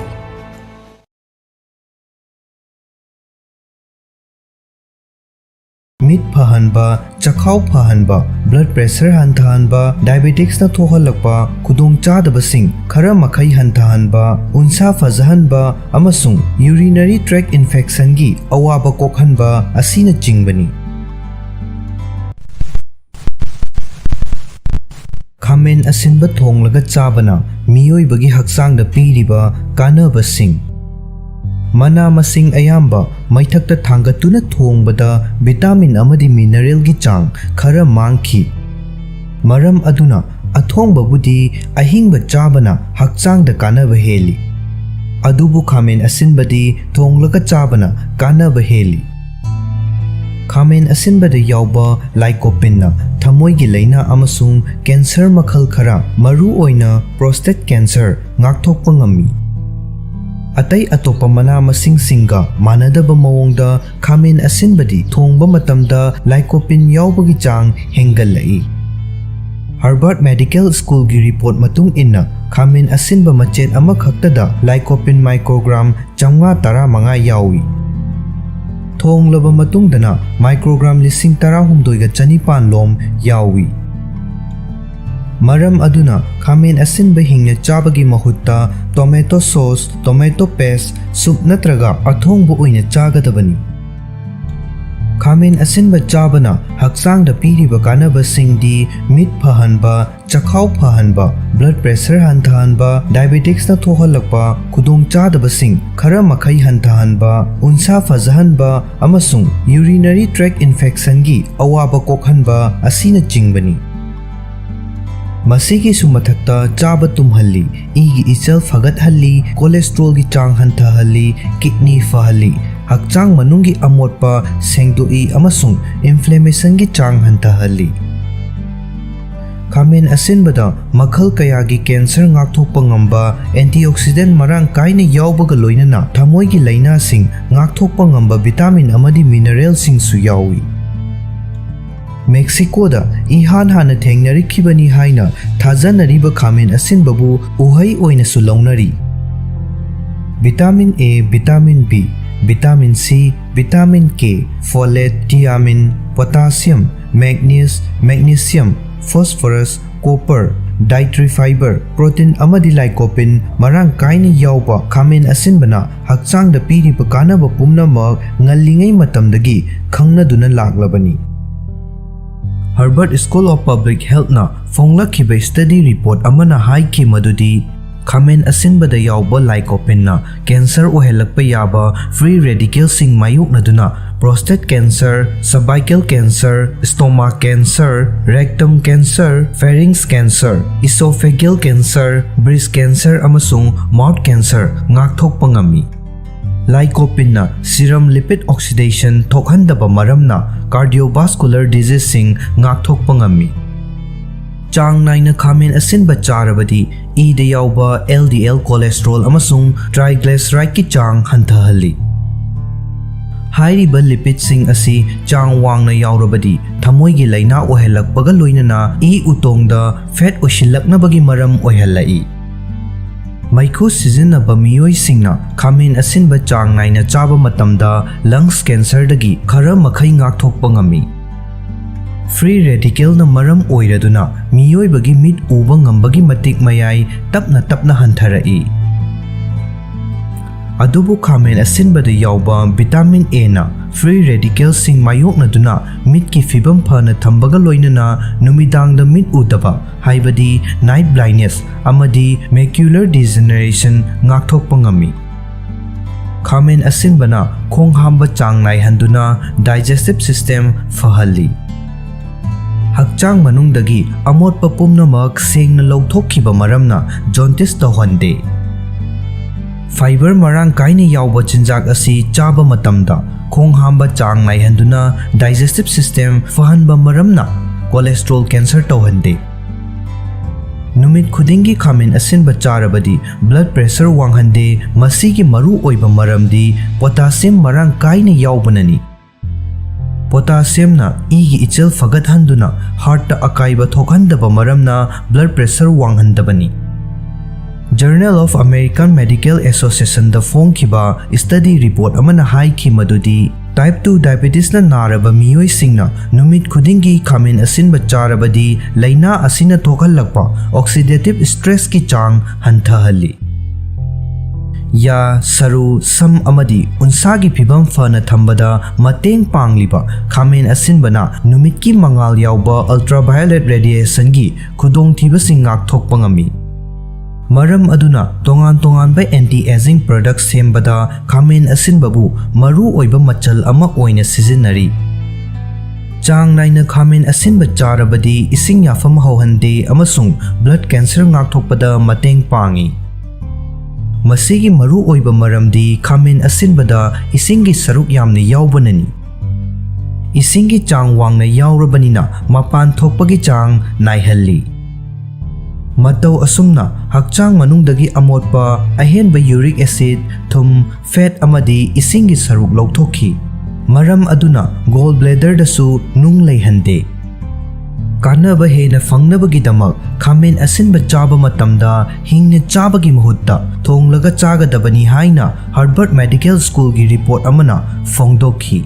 ꯃꯤꯠ ꯐꯍꯟꯕ, ꯆꯈꯥꯎ ꯐꯍꯟꯕ, blood pressure ꯍꯟꯊꯍꯟꯕ, diabeticsꯅ ꯊꯣꯛꯍꯜꯂꯛꯄ ꯈꯨꯗꯣꯡꯆꯥꯗꯕꯁꯤꯡ ꯈꯔ ꯃꯈꯩ ꯍꯟꯊꯍꯟꯕ, ꯎꯟꯁꯥ ꯐꯖꯍꯟꯕ ꯑꯃꯁꯨꯡ urinary tract infectionꯒꯤ ꯑꯋꯥꯕ ꯀꯣꯛꯍꯟꯕ ꯑꯁꯤꯅꯆꯤꯡꯕꯅꯤ꯫ ꯈꯥꯃꯦꯟ ꯑꯁꯤꯟꯕ ꯊꯣꯡꯂꯒ ꯆꯥꯕꯅ ꯃꯤꯑꯣꯏꯕꯒꯤ ꯍꯛꯆꯥꯡꯗ ꯄꯤꯔꯤꯕ ꯀꯥꯟꯅꯕꯁꯤꯡ꯫ ꯃꯅꯥ ꯃꯁꯤꯡ ꯑꯌꯥꯝꯕ ꯃꯩꯊꯛꯇ ꯊꯥꯡꯒꯠꯇꯨꯅ ꯊꯣꯡꯕꯗ vitamin ꯑꯃꯗꯤ mineralꯒꯤ ꯆꯥꯡ ꯈꯔ ꯃꯥꯡꯈꯤ꯫ ꯃꯔꯝ ꯑꯗꯨꯅ ꯑꯊꯣꯡꯕꯕꯨꯗꯤ ꯑꯍꯤꯡꯕ ꯆꯥꯕꯅ ꯍꯛꯆꯥꯡꯗ ꯀꯥꯟꯅꯕ ꯍꯦꯜꯂꯤ꯫ ꯑꯗꯨꯕꯨ ꯈꯥꯃꯦꯟ ꯑꯁꯤꯟꯕꯗꯤ ꯊꯣꯡꯂꯒ ꯆꯥꯕꯅ ꯀꯥꯟꯅꯕ ꯍꯦꯜꯂꯤ꯫ ꯈꯥꯃꯦꯟ ꯑꯁꯤꯟꯕꯗ ꯌꯥꯎꯕ lycopeneꯅ ꯊꯃꯣꯏꯒꯤ ꯂꯥꯏꯅꯥ ꯑꯃꯁꯨꯡ cancer ꯃꯈꯜ ꯈꯔ, ꯃꯔꯨꯑꯣꯏꯅ prostate cancer, ꯉꯥꯛꯊꯣꯛꯄ ꯉꯝꯃꯤ꯫ ꯑꯇꯩ ꯑꯇꯣꯞꯄ ꯃꯅꯥ ꯃꯁꯤꯡꯁꯤꯡꯒ ꯃꯥꯟꯅꯗꯕ ꯃꯑꯣꯡꯗ ꯈꯥꯃꯦꯟ ꯑꯁꯤꯟꯕꯗꯤ ꯊꯣꯡꯕ ꯃꯇꯝꯗ lycopene ꯌꯥꯎꯕꯒꯤ ꯆꯥꯡ ꯍꯦꯟꯒꯠꯂꯛꯏ꯫ Harvard Medical Schoolꯒꯤ report ꯃꯇꯨꯡ ꯏꯟꯅ, ꯈꯥꯃꯦꯟ ꯑꯁꯤꯟꯕ ꯃꯆꯦꯠ ꯑꯃꯈꯛꯇꯗ lycopene microgram ꯆꯥꯝꯃꯉꯥ ꯇꯔꯥꯃꯉꯥ ꯌꯥꯎꯏ꯫ ꯊꯣꯡꯂꯕ ꯃꯇꯨꯡꯗꯅ microgram ꯂꯤꯁꯤꯡ ꯇꯔꯥꯍꯨꯝꯗꯣꯏꯒ ꯆꯅꯤꯄꯥꯟ ꯂꯣꯝ ꯌꯥꯎꯏ꯫ ꯃꯔꯝ ꯑꯗꯨꯅ ꯈꯥꯃꯦꯟ ꯑꯁꯤꯟꯕ ꯍꯤꯡꯅ ꯆꯥꯕꯒꯤ ꯃꯍꯨꯠꯇ tomato sauce, tomato paste, soup ꯅꯠꯇ꯭ꯔꯒ ꯑꯊꯣꯡꯕ ꯑꯣꯏꯅ ꯆꯥꯒꯗꯕꯅꯤ꯫ ꯈꯥꯃꯦꯟ ꯑꯁꯤꯟꯕ ꯆꯥꯕꯅ ꯍꯛꯆꯥꯡꯗ ꯄꯤꯔꯤꯕ ꯀꯥꯟꯅꯕꯁꯤꯡꯗꯤ ꯃꯤꯠ ꯐꯍꯟꯕ, ꯆꯈꯥꯎ ꯐꯍꯟꯕ, blood pressure ꯍꯟꯊꯍꯟꯕ, diabeticsꯅ ꯊꯣꯛꯍꯜꯂꯛꯄ ꯈꯨꯗꯣꯡꯆꯥꯗꯕꯁꯤꯡ ꯈꯔ ꯃꯈꯩ ꯍꯟꯊꯍꯟꯕ, ꯎꯟꯁꯥ ꯐꯖꯍꯟꯕ ꯑꯃꯁꯨꯡ urinary tract infectionꯒꯤ ꯑꯋꯥꯕ ꯀꯣꯛꯍꯟꯕ ꯑꯁꯤꯅꯆꯤꯡꯕꯅꯤ꯫ ꯃꯁꯤꯒꯤꯁꯨ ꯃꯊꯛꯇ ꯆꯥꯕ ꯇꯨꯝꯍꯜꯂꯤ, ꯏꯒꯤ ꯏꯆꯦꯜ ꯐꯒꯠꯍꯜꯂꯤ, cholesterolꯒꯤ ꯆꯥꯡ ꯍꯟꯊꯍꯜꯂꯤ, kidney ꯐꯍꯜꯂꯤ, ꯍꯛꯆꯥꯡ ꯃꯅꯨꯡꯒꯤ ꯑꯃꯣꯠꯄ ꯁꯦꯡꯗꯣꯛꯏ ꯑꯃꯁꯨꯡ inflammationꯒꯤ ꯆꯥꯡ ꯍꯟꯊꯍꯜꯂꯤ꯫ ꯈꯥꯃꯦꯟ ꯑꯁꯤꯟꯕꯗ ꯃꯈꯜ ꯀꯌꯥꯒꯤ cancer ꯉꯥꯛꯊꯣꯛꯄ ꯉꯝꯕ antioxidant ꯃꯔꯥꯡ ꯀꯥꯏꯅ ꯌꯥꯎꯕꯒ ꯂꯣꯏꯅꯅ ꯊꯃꯣꯏꯒꯤ ꯂꯥꯏꯅꯥꯁꯤꯡ ꯉꯥꯛꯊꯣꯛꯄ ꯉꯝꯕ vitamin ꯑꯃꯗꯤ mineralꯁꯤꯡꯁꯨ ꯌꯥꯎꯏ꯫ ꯃꯦꯛꯁꯤꯀꯣꯗ ꯏꯍꯥꯟ ꯍꯥꯟꯅ ꯊꯦꯡꯅꯔꯛꯈꯤꯕꯅꯤ ꯍꯥꯏꯅ ꯊꯥꯖꯅꯔꯤꯕ ꯈꯥꯃꯦꯟ ꯑꯁꯤꯟꯕꯕꯨ ꯎꯍꯩ ꯑꯣꯏꯅꯁꯨ ꯂꯧꯅꯔꯤ꯫ Vitamin A, vitamin B, vitamin C, vitamin K, folate, thiamine, potassium, manganese, magnesium, phosphorus, copper, dietary fiber, protein ꯑꯃꯗꯤ lycopene ꯃꯔꯥꯡ ꯀꯥꯏꯅ ꯌꯥꯎꯕ ꯈꯥꯃꯦꯟ ꯑꯁꯤꯟꯕꯅ ꯍꯛꯆꯥꯡꯗ ꯄꯤꯔꯤꯕ ꯀꯥꯟꯅꯕ ꯄꯨꯝꯅꯃꯛ ꯉꯜꯂꯤꯉꯩ ꯃꯇꯝꯗꯒꯤ ꯈꯪꯅꯗꯨꯅ ꯂꯥꯛꯂꯕꯅꯤ꯫ Harvard School of Public Healthꯅ ꯐꯣꯡꯂꯛꯈꯤꯕ study report ꯑꯃꯅ ꯍꯥꯏꯈꯤ ꯃꯗꯨꯗꯤ ꯈꯥꯃꯦꯟ ꯑꯁꯤꯟꯕꯗ ꯌꯥꯎꯕ lycopeneꯅ cancer ꯑꯣꯏꯍꯜꯂꯛꯄ ꯌꯥꯕ free radicalꯁꯤꯡ ꯃꯥꯌꯣꯛꯅꯗꯨꯅ prostate cancer, cervical cancer, stomach cancer, rectum cancer, pharynx cancer, esophageal cancer, breast cancer ꯑꯃꯁꯨꯡ mouth cancer ꯉꯥꯛꯊꯣꯛꯄ ꯉꯝꯃꯤ꯫ Lycopeneꯅ serum lipid oxidation ꯊꯣꯛꯍꯟꯗꯕ ꯃꯔꯝꯅ cardiovascular diseaseꯁꯤꯡ ꯉꯥꯛꯊꯣꯛꯄ ꯉꯝꯃꯤ꯫ ꯆꯥꯡ ꯅꯥꯏꯅ ꯈꯥꯃꯦꯟ ꯑꯁꯤꯟꯕ ꯆꯥꯔꯕꯗꯤ ꯏꯗ ꯌꯥꯎꯕ LDL cholesterol ꯑꯃꯁꯨꯡ triglycerideꯀꯤ ꯆꯥꯡ ꯍꯟꯊꯍꯜꯂꯤ꯫ ꯍꯥꯏꯔꯤꯕ lipidꯁꯤꯡ ꯑꯁꯤ ꯆꯥꯡ ꯋꯥꯡꯅ ꯌꯥꯎꯔꯕꯗꯤ ꯊꯃꯣꯏꯒꯤ ꯂꯥꯏꯅꯥ ꯑꯣꯏꯍꯜꯂꯛꯄꯒ ꯂꯣꯏꯅꯅ ꯏ ꯎꯇꯣꯡꯗ fat ꯑꯣꯏꯁꯤꯜꯂꯛꯅꯕꯒꯤ ꯃꯔꯝ ꯑꯣꯏꯍꯜꯂꯛꯏ꯫ ꯃꯩꯈꯨ ꯁꯤꯖꯤꯟꯅꯕ ꯃꯤꯑꯣꯏꯁꯤꯡꯅ ꯈꯥꯃꯦꯟ ꯑꯁꯤꯟꯕ ꯆꯥꯡ ꯅꯥꯏꯅ ꯆꯥꯕ ꯃꯇꯝꯗ lungs cancerꯗꯒꯤ ꯈꯔ ꯃꯈꯩ ꯉꯥꯛꯊꯣꯛꯄ ꯉꯝꯃꯤ꯫ Free radicalꯅ ꯃꯔꯝ ꯑꯣꯏꯔꯗꯨꯅ ꯃꯤꯑꯣꯏꯕꯒꯤ ꯃꯤꯠ ꯎꯕ ꯉꯝꯕꯒꯤ ꯃꯇꯤꯛ ꯃꯌꯥꯏ ꯇꯞꯅ ꯇꯞꯅ ꯍꯟꯊꯔꯛꯏ꯫ ꯑꯗꯨꯕꯨ ꯈꯥꯃꯦꯟ ꯑꯁꯤꯟꯕꯗ ꯌꯥꯎꯕ vitamin Aꯅ free radicalꯁꯤꯡ ꯃꯥꯌꯣꯛꯅꯗꯨꯅ ꯃꯤꯠꯀꯤ ꯐꯤꯕꯝ ꯐꯅ ꯊꯝꯕꯒ ꯂꯣꯏꯅꯅ ꯅꯨꯃꯤꯗꯥꯡꯗ ꯃꯤꯠ ꯎꯗꯕ, ꯍꯥꯏꯕꯗꯤ night blindness ꯑꯃꯗꯤ macular degeneration ꯉꯥꯛꯊꯣꯛꯄ ꯉꯝꯃꯤ꯫ ꯈꯥꯃꯦꯟ ꯑꯁꯤꯟꯕꯅ ꯈꯣꯡ ꯍꯥꯝꯕ ꯆꯥꯡ ꯅꯥꯏꯍꯟꯗꯨꯅ digestive system ꯐꯍꯜꯂꯤ꯫ ꯍꯛꯆꯥꯡ ꯃꯅꯨꯡꯗꯒꯤ ꯑꯃꯣꯠꯄ ꯄꯨꯝꯅꯃꯛ ꯁꯦꯡꯅ ꯂꯧꯊꯣꯛꯈꯤꯕ ꯃꯔꯝꯅ ꯖꯣꯟꯇꯤꯁ ꯇꯧꯍꯟꯗꯦ꯫ ꯐꯥꯏꯕꯔ ꯃꯔꯥꯡ ꯀꯥꯏꯅ ꯌꯥꯎꯕ ꯆꯤꯟꯖꯥꯛ ꯑꯁꯤ ꯆꯥꯕ ꯃꯇꯝꯗ ꯈꯣꯡ ꯍꯥꯝꯕ ꯆꯥꯡ ꯅꯥꯏꯍꯟꯗꯨꯅ ꯗꯥꯏꯖꯦꯁꯇꯤꯚ ꯁꯤꯁꯇꯦꯝ ꯐꯍꯟꯕ ꯃꯔꯝꯅ ꯀꯣꯂꯦꯁꯇ꯭ꯔꯣꯜ ꯀꯦꯟꯁꯔ ꯇꯧꯍꯟꯗꯦ꯫ ꯅꯨꯃꯤꯠ ꯈꯨꯗꯤꯡꯒꯤ ꯈꯥꯃꯦꯟ ꯑꯁꯤꯟꯕ ꯆꯥꯔꯕꯗꯤ ꯕ꯭ꯂꯗ ꯄ꯭ꯔꯦꯁꯔ ꯋꯥꯡꯍꯟꯗꯦ꯫ ꯃꯁꯤꯒꯤ ꯃꯔꯨ ꯑꯣꯏꯕ ꯃꯔꯝꯗꯤ ꯄꯣꯇꯥꯁꯤꯌꯝ ꯃꯔꯥꯡ ꯀꯥꯏꯅ ꯌꯥꯎꯕꯅꯅꯤ꯫ ꯄꯣꯇꯥꯁꯤꯌꯝꯅ ꯏꯒꯤ ꯏꯆꯦꯜ ꯐꯒꯠꯍꯟꯗꯨꯅ ꯍꯥꯔꯠꯇ ꯑꯀꯥꯏꯕ ꯊꯣꯛꯍꯟꯗꯕ ꯃꯔꯝꯅ ꯕ꯭ꯂꯗ ꯄ꯭ꯔꯦꯁꯔ ꯋꯥꯡꯍꯟꯗꯕꯅꯤ꯫ Journal of American Medical Associationꯗ ꯐꯣꯡꯈꯤꯕ ꯁ꯭ꯇꯗꯤ ꯔꯤꯄꯣꯔꯠ ꯑꯃꯅ ꯍꯥꯏꯈꯤ ꯃꯗꯨꯗꯤ, ꯇꯥꯏꯞ ꯇꯨ ꯗꯥꯏꯕꯦꯇꯤꯁꯅ ꯅꯥꯔꯕ ꯃꯤꯑꯣꯏꯁꯤꯡꯅ ꯅꯨꯃꯤꯠ ꯈꯨꯗꯤꯡꯒꯤ ꯈꯥꯃꯦꯟ ꯑꯁꯤꯟꯕ ꯆꯥꯔꯕꯗꯤ ꯂꯥꯏꯅꯥ ꯑꯁꯤꯅ ꯊꯣꯛꯍꯜꯂꯛꯄ ꯑꯣꯛꯁꯤꯗꯦꯇꯤꯚ ꯁ꯭ꯇ꯭ꯔꯦꯁꯀꯤ ꯆꯥꯡ ꯍꯟꯊꯍꯜꯂꯤ꯫ ꯌꯥ, ꯁꯔꯨ, ꯁꯝ ꯑꯃꯗꯤ ꯎꯟꯁꯥꯒꯤ ꯐꯤꯕꯝ ꯐꯅ ꯊꯝꯕꯗ ꯃꯇꯦꯡ ꯄꯥꯡꯂꯤꯕ ꯈꯥꯃꯦꯟ ꯑꯁꯤꯟꯕꯅ ꯅꯨꯃꯤꯠꯀꯤ ꯃꯉꯥꯜ ꯌꯥꯎꯕ ꯑꯜꯇ꯭ꯔꯥꯚꯥꯏꯑꯣꯂꯦꯠ ꯔꯦꯗꯤꯌꯦꯁꯟꯒꯤ ꯈꯨꯗꯣꯡꯊꯤꯕꯁꯤꯡ ꯉꯥꯛꯊꯣꯛꯄ ꯉꯝꯃꯤ꯫ ꯃꯔꯝ ꯑꯗꯨꯅ ꯇꯣꯉꯥꯟ ꯇꯣꯉꯥꯟꯕ ꯑꯦꯟꯇꯤ ꯑꯦꯖꯤꯡ ꯄ꯭ꯔꯗꯛ ꯁꯦꯝꯕꯗ ꯈꯥꯃꯦꯟ ꯑꯁꯤꯟꯕꯕꯨ ꯃꯔꯨ ꯑꯣꯏꯕ ꯃꯆꯜ ꯑꯃ ꯑꯣꯏꯅ ꯁꯤꯖꯤꯟꯅꯔꯤ꯫ ꯆꯥꯡ ꯅꯥꯏꯅ ꯈꯥꯃꯦꯟ ꯑꯁꯤꯟꯕ ꯆꯥꯔꯕꯗꯤ ꯏꯁꯤꯡ ꯌꯥꯐꯝ ꯍꯧꯍꯟꯗꯦ ꯑꯃꯁꯨꯡ ꯕ꯭ꯂꯗ ꯀꯦꯟꯁꯔ ꯉꯥꯛꯊꯣꯛꯄꯗ ꯃꯇꯦꯡ ꯄꯥꯡꯏ꯫ ꯃꯁꯤꯒꯤ ꯃꯔꯨ ꯑꯣꯏꯕ ꯃꯔꯝꯗꯤ ꯈꯥꯃꯦꯟ ꯑꯁꯤꯟꯕꯗ ꯏꯁꯤꯡꯒꯤ ꯁꯔꯨꯛ ꯌꯥꯝꯅ ꯌꯥꯎꯕꯅꯅꯤ꯫ ꯏꯁꯤꯡꯒꯤ ꯆꯥꯡ ꯋꯥꯡꯅ ꯌꯥꯎꯔꯕꯅꯤꯅ ꯃꯄꯥꯟ ꯊꯣꯛꯄꯒꯤ ꯆꯥꯡ ꯅꯥꯏꯍꯜꯂꯤ꯫ ꯃꯇꯧ ꯑꯁꯨꯝꯅ ꯍꯛꯆꯥꯡ ꯃꯅꯨꯡꯗꯒꯤ ꯑꯃꯣꯠꯄ, ꯑꯍꯦꯟꯕ ꯌꯨꯔꯤꯛ ꯑꯦꯁꯤꯗ, ꯊꯨꯝ, ꯐꯦꯠ ꯑꯃꯗꯤ ꯏꯁꯤꯡꯒꯤ ꯁꯔꯨꯛ ꯂꯧꯊꯣꯛꯈꯤ꯫ ꯃꯔꯝ ꯑꯗꯨꯅ ꯒꯣꯜ ꯕ꯭ꯂꯦꯗꯔꯗꯁꯨ ꯅꯨꯡ ꯂꯩꯍꯟꯗꯦ꯫ ꯀꯥꯟꯅꯕ ꯍꯦꯟꯅ ꯐꯪꯅꯕꯒꯤꯗꯃꯛ ꯈꯥꯃꯦꯟ ꯑꯁꯤꯟꯕ ꯆꯥꯕ ꯃꯇꯝꯗ ꯍꯤꯡꯅ ꯆꯥꯕꯒꯤ ꯃꯍꯨꯠꯇ ꯊꯣꯡꯂꯒ ꯆꯥꯒꯗꯕꯅꯤ ꯍꯥꯏꯅ ꯍꯥꯔꯕꯔꯠ ꯃꯦꯗꯤꯀꯦꯜ ꯁ꯭ꯀꯨꯜꯒꯤ ꯔꯤꯄꯣꯔꯠ ꯑꯃꯅ ꯐꯣꯡꯗꯣꯛꯈꯤ꯫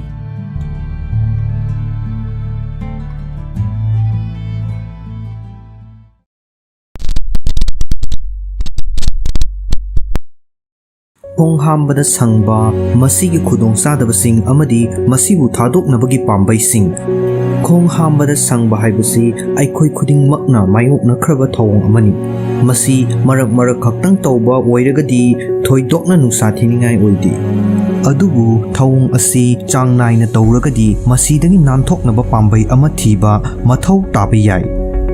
ꯈꯣꯡ ꯍꯥꯝꯕꯗ ꯁꯪꯕ, ꯃꯁꯤꯒꯤ ꯈꯨꯗꯣꯡꯆꯥꯗꯕꯁꯤꯡ ꯑꯃꯗꯤ ꯃꯁꯤꯕꯨ ꯊꯥꯗꯣꯛꯅꯕꯒꯤ ꯄꯥꯝꯕꯩꯁꯤꯡ꯫ ꯈꯣꯡ ꯍꯥꯝꯕꯗ ꯁꯪꯕ ꯍꯥꯏꯕꯁꯤ ꯑꯩꯈꯣꯏ ꯈꯨꯗꯤꯡꯃꯛꯅ ꯃꯥꯌꯣꯛꯅꯈ꯭ꯔꯕ ꯊꯧꯑꯣꯡ ꯑꯃꯅꯤ꯫ ꯃꯁꯤ ꯃꯔꯛ ꯃꯔꯛ ꯈꯛꯇꯪ ꯇꯧꯕ ꯑꯣꯏꯔꯒꯗꯤ ꯊꯣꯏꯗꯣꯛꯅ ꯅꯨꯡꯁꯥ ꯊꯤꯅꯤꯡꯉꯥꯏ ꯑꯣꯏꯗꯦ꯫ ꯑꯗꯨꯕꯨ ꯊꯧꯑꯣꯡ ꯑꯁꯤ ꯆꯥꯡ ꯅꯥꯏꯅ ꯇꯧꯔꯒꯗꯤ ꯃꯁꯤꯗꯒꯤ ꯅꯥꯟꯊꯣꯛꯅꯕ ꯄꯥꯝꯕꯩ ꯑꯃ ꯊꯤꯕ ꯃꯊꯧ ꯇꯥꯕ ꯌꯥꯏ꯫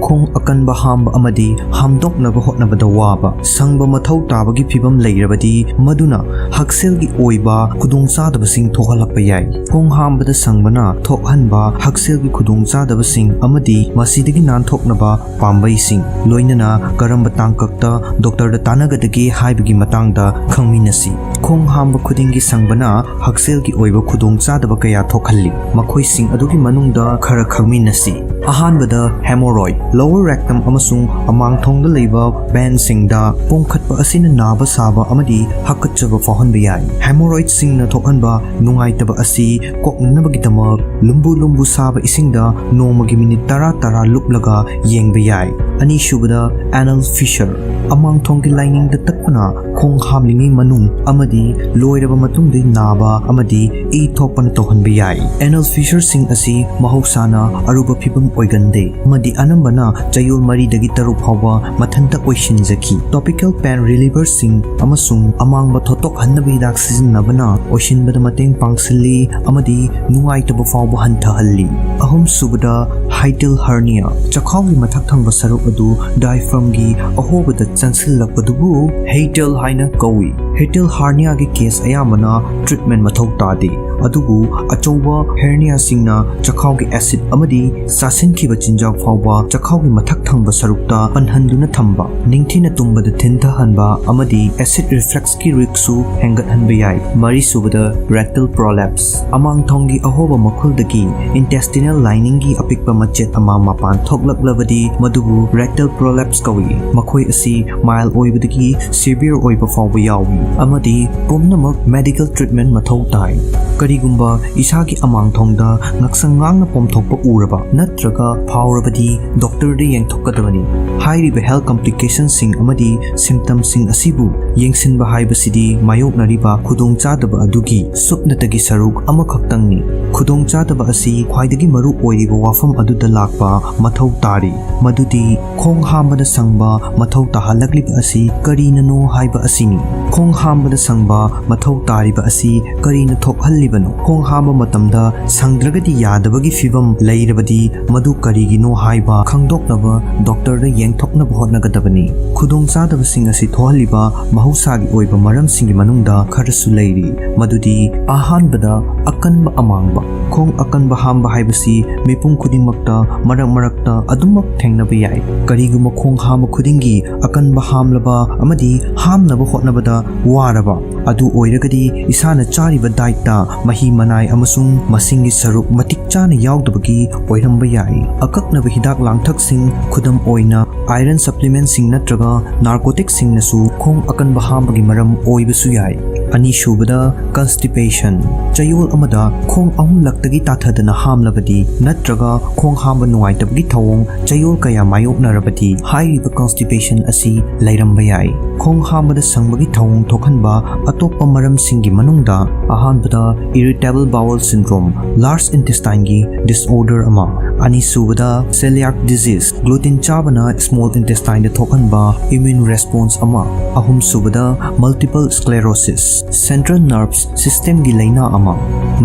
ꯈꯣꯡ ꯑꯀꯟꯕ ꯍꯥꯝꯕ ꯑꯃꯗꯤ ꯍꯥꯝꯗꯣꯛꯅꯕ ꯍꯣꯠꯅꯕꯗ ꯋꯥꯕ, ꯁꯪꯕ ꯃꯊꯧ ꯇꯥꯕꯒꯤ ꯐꯤꯚꯝ ꯂꯩꯔꯕꯗꯤ ꯃꯗꯨꯅ ꯍꯛꯁꯦꯜꯒꯤ ꯑꯣꯏꯕ ꯈꯨꯗꯣꯡꯆꯥꯗꯕꯁꯤꯡ ꯊꯣꯛꯍꯜꯂꯛꯄ ꯌꯥꯏ꯫ ꯈꯣꯡ ꯍꯥꯝꯕꯗ ꯁꯪꯕꯅ ꯊꯣꯛꯍꯟꯕ ꯍꯛꯁꯦꯜꯒꯤ ꯈꯨꯗꯣꯡꯆꯥꯗꯕꯁꯤꯡ ꯑꯃꯗꯤ ꯃꯁꯤꯗꯒꯤ ꯅꯥꯟꯊꯣꯛꯅꯕ ꯄꯥꯝꯕꯩꯁꯤꯡ, ꯂꯣꯏꯅꯅ ꯀꯔꯝꯕ ꯇꯥꯡꯀꯛꯇ ꯗꯣꯛꯇꯔꯗ ꯇꯥꯟꯅꯒꯗꯒꯦ ꯍꯥꯏꯕꯒꯤ ꯃꯇꯥꯡꯗ ꯈꯪꯃꯤꯟꯅꯁꯤ꯫ ꯈꯣꯡ ꯍꯥꯝꯕ ꯈꯨꯗꯤꯡꯒꯤ ꯁꯪꯕꯅ ꯍꯛꯁꯦꯜꯒꯤ ꯑꯣꯏꯕ ꯈꯨꯗꯣꯡꯆꯥꯗꯕ ꯀꯌꯥ ꯊꯣꯛꯍꯜꯂꯤ꯫ ꯃꯈꯣꯏꯁꯤꯡ ꯑꯗꯨꯒꯤ ꯃꯅꯨꯡꯗ ꯈꯔ ꯈꯪꯃꯤꯟꯅꯁꯤ꯫ ꯑꯍꯥꯟꯕꯗ, hemorrhoid꯫ Lower rectum ꯑꯃꯁꯨꯡ ꯑꯃꯥꯡꯊꯣꯡꯗ ꯂꯩꯕ vein ꯁꯤꯡꯗ ꯄꯣꯝꯈꯠꯄ ꯑꯁꯤꯅ ꯅꯥꯕ ꯁꯥꯕ ꯑꯃꯗꯤ ꯍꯥꯀꯠꯆꯕ ꯐꯥꯎꯍꯟꯕ ꯌꯥꯏ꯫ Hemorrhoid ꯁꯤꯡꯅ ꯊꯣꯛꯍꯟꯕ ꯅꯨꯡꯉꯥꯏꯇꯕ ꯑꯁꯤ ꯀꯣꯛꯅꯅꯕꯒꯤꯗꯃꯛ ꯂꯨꯝꯕꯨ ꯂꯨꯝꯕꯨ ꯁꯥꯕ ꯏꯁꯤꯡꯗ ꯅꯣꯡꯃꯒꯤ ꯃꯤꯅꯤꯠ ꯇꯔꯥ ꯇꯔꯥ ꯂꯨꯞꯂꯒ ꯌꯦꯡꯕ ꯌꯥꯏ꯫ ꯑꯅꯤꯁꯨꯕꯗ, anal fissure꯫ ꯑꯃꯥꯡꯊꯣꯡꯒꯤ ꯂꯥꯏꯅꯤꯡꯗ ꯇꯠꯄꯅ ꯈꯣꯡ ꯍꯥꯝꯂꯤꯉꯩ ꯃꯅꯨꯡ ꯑꯃꯗꯤ ꯂꯣꯏꯔꯕ ꯃꯇꯨꯡꯗ ꯅꯥꯕ ꯑꯃꯗꯤ ꯏ ꯊꯣꯛꯄꯅ ꯇꯧꯍꯟꯕ ꯌꯥꯏ꯫ Anal fissure ꯁꯤꯡ ꯑꯁꯤ ꯃꯍꯧꯁꯥꯅ ꯑꯔꯨꯕ ꯐꯤꯚꯝ ꯑꯣꯏꯒꯟꯗꯦ ꯑꯃꯗꯤ ꯑꯅꯝꯕꯅ ꯆꯌꯣꯜ ꯃꯔꯤꯗꯒꯤ ꯇꯔꯨꯛ ꯐꯥꯎꯕ ꯃꯊꯟꯇ ꯑꯣꯏꯁꯤꯟꯖꯈꯤ꯫ Topical pain reliever ꯁꯤꯡ ꯑꯃꯁꯨꯡ ꯑꯃꯥꯡꯕ ꯊꯣꯠꯇꯣꯛꯍꯟꯅꯕ ꯍꯤꯗꯥꯛ ꯁꯤꯖꯤꯟꯅꯕꯅ ꯑꯣꯏꯁꯤꯟꯕꯗ ꯃꯇꯦꯡ ꯄꯥꯡꯁꯤꯜꯂꯤ ꯑꯃꯗꯤ ꯅꯨꯡꯉꯥꯏꯇꯕ ꯐꯥꯎꯕ ꯍꯟꯊꯍꯜꯂꯤ꯫ ꯑꯍꯨꯝꯁꯨꯕꯗ, hiatal hernia꯫ ꯆꯈꯥꯎꯒꯤ ꯃꯊꯛ ꯊꯪꯕ ꯁꯔꯨꯛ ꯑꯗꯨ diaphragm ꯒꯤ ꯑꯍꯣꯕꯗ ꯆꯪꯁꯤꯜꯂꯛꯄꯗꯨꯕꯨ hiatal ꯍꯥꯏꯅ ꯀꯧꯏ꯫ Hiatal hernia ꯒꯤ case ꯑꯌꯥꯝꯕꯅ treatment ꯃꯊꯧ ꯇꯥꯗꯦ, ꯑꯗꯨꯕꯨ ꯑꯆꯧꯕ hernia ꯁꯤꯡꯅ ꯆꯈꯥꯎꯒꯤ acid ꯑꯃꯗꯤ ꯆꯥꯁꯤꯟꯈꯤꯕ ꯆꯤꯟꯖꯥꯛ ꯐꯥꯎꯕ ꯆꯈꯥꯎꯒꯤ ꯃꯊꯛ ꯊꯪꯕ ꯁꯔꯨꯛꯇ ꯄꯟꯍꯟꯗꯨꯅ ꯊꯝꯕ, ꯅꯤꯡꯊꯤꯅ ꯇꯨꯝꯕꯗ ꯊꯤꯟꯊꯍꯟꯕ ꯑꯃꯗꯤ acid reflux ꯀꯤ risk ꯁꯨ ꯍꯦꯟꯒꯠꯍꯟꯕ ꯌꯥꯏ꯫ ꯃꯔꯤꯁꯨꯕꯗ, rectal prolapse꯫ ꯑꯃꯥꯡꯊꯣꯡꯒꯤ ꯑꯍꯣꯕ ꯃꯈꯨꯜꯗꯒꯤ intestinal lining ꯒꯤ ꯑꯄꯤꯛꯄ ꯃꯆꯦꯠ ꯑꯃ ꯃꯄꯥꯟ ꯊꯣꯛꯂꯛꯂꯕꯗꯤ ꯃꯗꯨꯕꯨ rectal prolapse ꯀꯧꯏ꯫ ꯃꯈꯣꯏ ꯑꯁꯤ mild ꯑꯣꯏꯕꯗꯒꯤ severe ꯑꯣꯏꯕ ꯐꯥꯎꯕ ꯌꯥꯎꯏ ꯑꯃꯗꯤ ꯄꯨꯝꯅꯃꯛ medical treatment ꯃꯊꯧ ꯇꯥꯏ꯫ ꯀꯔꯤꯒꯨꯝꯕ ꯏꯁꯥꯒꯤ ꯑꯃꯥꯡꯊꯣꯡꯗ ꯉꯛꯁꯪ ꯉꯥꯡꯅ ꯄꯣꯝꯊꯣꯛꯄ ꯎꯔꯕ ꯅꯠꯇ꯭ꯔꯒ ꯐꯥꯎꯔꯕꯗꯤ ꯗꯣꯛꯇꯔꯗ ꯌꯦꯡꯊꯣꯛꯀꯗꯕꯅꯤ꯫ ꯍꯥꯏꯔꯤꯕ health complication ꯁꯤꯡ ꯑꯃꯗꯤ symptom ꯁꯤꯡ ꯑꯁꯤꯕꯨ ꯌꯦꯡꯁꯤꯟꯕ ꯍꯥꯏꯕꯁꯤꯗꯤ ꯃꯥꯌꯣꯛꯅꯔꯤꯕ ꯈꯨꯗꯣꯡꯆꯥꯗꯕ ꯑꯗꯨꯒꯤ ꯁꯨꯞꯅꯇꯒꯤ ꯁꯔꯨꯛ ꯑꯃꯈꯛꯇꯪꯅꯤ꯫ ꯈꯨꯗꯣꯡꯆꯥꯗꯕ ꯑꯁꯤ ꯈ꯭ꯋꯥꯏꯗꯒꯤ ꯃꯔꯨ ꯑꯣꯏꯔꯤꯕ ꯋꯥꯐꯝ ꯑꯗꯨꯗ ꯂꯥꯛꯄ ꯃꯊꯧ ꯇꯥꯔꯤ, ꯃꯗꯨꯗꯤ ꯈꯣꯡ ꯍꯥꯝꯕꯗ ꯁꯪꯕ ꯃꯊꯧ ꯇꯥꯍꯜꯂꯛꯂꯤꯕ ꯑꯁꯤ ꯀꯔꯤꯅꯅꯣ ꯍꯥꯏꯕ ꯑꯁꯤꯅꯤ꯫ ꯈꯣꯡ ꯍꯥꯝꯕꯗ ꯁꯪꯕ ꯃꯊꯧ ꯇꯥꯔꯤꯕ ꯑꯁꯤ ꯀꯔꯤꯅ ꯊꯣꯛꯍꯜꯂꯤꯕꯅꯣ? ꯈꯣꯡ ꯍꯥꯝꯕ ꯃꯇꯝꯗ ꯁꯪꯗ꯭ꯔꯒꯗꯤ ꯌꯥꯗꯕꯒꯤ ꯐꯤꯕꯝ ꯂꯩꯔꯕꯗꯤ ꯃꯗꯨ ꯀꯔꯤꯒꯤꯅꯣ ꯍꯥꯏꯕ ꯈꯪꯗꯣꯛꯅꯕ ꯗꯣꯛꯇꯔꯗ ꯌꯦꯡꯊꯣꯛꯅꯕ ꯍꯣꯠꯅꯒꯗꯕꯅꯤ꯫ ꯈꯨꯗꯣꯡꯆꯥꯗꯕꯁꯤꯡ ꯑꯁꯤ ꯊꯣꯛꯍꯜꯂꯤꯕ ꯃꯍꯧꯁꯥꯒꯤ ꯑꯣꯏꯕ ꯃꯔꯝꯁꯤꯡꯒꯤ ꯃꯅꯨꯡꯗ ꯈꯔꯁꯨ ꯂꯩꯔꯤ, ꯃꯗꯨꯗꯤ ꯑꯍꯥꯟꯕꯗ ꯑꯀꯟꯕ ꯑꯃꯥꯡꯕ꯫ ꯈꯣꯡ ꯑꯀꯟꯕ ꯍꯥꯝꯕ ꯍꯥꯏꯕꯁꯤ ꯃꯤꯄꯨꯝ ꯈꯨꯗꯤꯡꯃꯛꯇ ꯃꯔꯛ ꯃꯔꯛꯇ ꯑꯗꯨꯃꯛ ꯊꯦꯡꯅꯕ ꯌꯥꯏ꯫ ꯀꯔꯤꯒꯨꯝꯕ ꯈꯣꯡ ꯍꯥꯝꯕ ꯈꯨꯗꯤꯡꯒꯤ ꯑꯀꯟꯕ ꯍꯥꯝꯂꯕ ꯑꯃꯗꯤ ꯍꯥꯝꯅꯕ ꯍꯣꯠꯅꯕꯗ ꯋꯥꯔꯕ ꯑꯗꯨ ꯑꯣꯏꯔꯒꯗꯤ ꯏꯁꯥꯅ ꯆꯥꯔꯤꯕ ꯗꯥꯏꯠꯇ ꯃꯍꯤ ꯃꯅꯥꯏ ꯑꯃꯁꯨꯡ ꯃꯁꯤꯡꯒꯤ ꯁꯔꯨꯛ ꯃꯇꯤꯛ ꯆꯥꯅ ꯌꯥꯎꯗꯕꯒꯤ ꯑꯣꯏꯔꯝꯕ ꯌꯥꯏ꯫ ꯑꯀꯛꯅꯕ ꯍꯤꯗꯥꯛ ꯂꯥꯡꯊꯛꯁꯤꯡ, ꯈꯨꯗꯝ ꯑꯣꯏꯅ iron supplementꯁꯤꯡ ꯅꯠꯇ꯭ꯔꯒ narcoticꯁꯤꯡꯅꯁꯨ ꯈꯣꯡ ꯑꯀꯟꯕ ꯍꯥꯝꯕꯒꯤ ꯃꯔꯝ ꯑꯣꯏꯕꯁꯨ ꯌꯥꯏ꯫ ꯑꯅꯤꯁꯨꯕꯗ, constipation꯫ ꯆꯌꯣꯜ ꯑꯃꯗ ꯈꯣꯡ ꯑꯍꯨꯝꯂꯛꯇꯒꯤ ꯇꯥꯊꯗꯅ ꯍꯥꯝꯂꯕꯗꯤ ꯅꯠꯇ꯭ꯔꯒ ꯈꯣꯡ ꯍꯥꯝꯕ ꯅꯨꯡꯉꯥꯏꯇꯕꯒꯤ ꯊꯧꯑꯣꯡ ꯆꯌꯣꯜ ꯀꯌꯥ ꯃꯥꯌꯣꯛꯅꯔꯕꯗꯤ ꯍꯥꯏꯔꯤꯕ constipation ꯑꯁꯤ ꯂꯩꯔꯝꯕ ꯌꯥꯏ꯫ ꯈꯣꯡ ꯍꯥꯝꯕꯗ ꯁꯪꯕꯒꯤ ꯊꯧꯑꯣꯡ ꯊꯣꯛꯍꯟꯕ ꯑꯇꯣꯞꯄ ꯃꯔꯝꯁꯤꯡꯒꯤ ꯃꯅꯨꯡꯗ ꯑꯍꯥꯟꯕꯗ irritable bowel syndrome, large intestineꯒꯤ disorder ꯑꯃ, ꯑꯅꯤꯁꯨꯕꯗ celiac disease, gluten ꯆꯥꯕꯅ small intestineꯗ ꯊꯣꯛꯍꯟꯕ immune response ꯑꯃ, ꯑꯍꯨꯝꯁꯨꯕꯗ multiple sclerosis, central nervous systemꯒꯤ ꯂꯩꯅꯥ ꯑꯃ,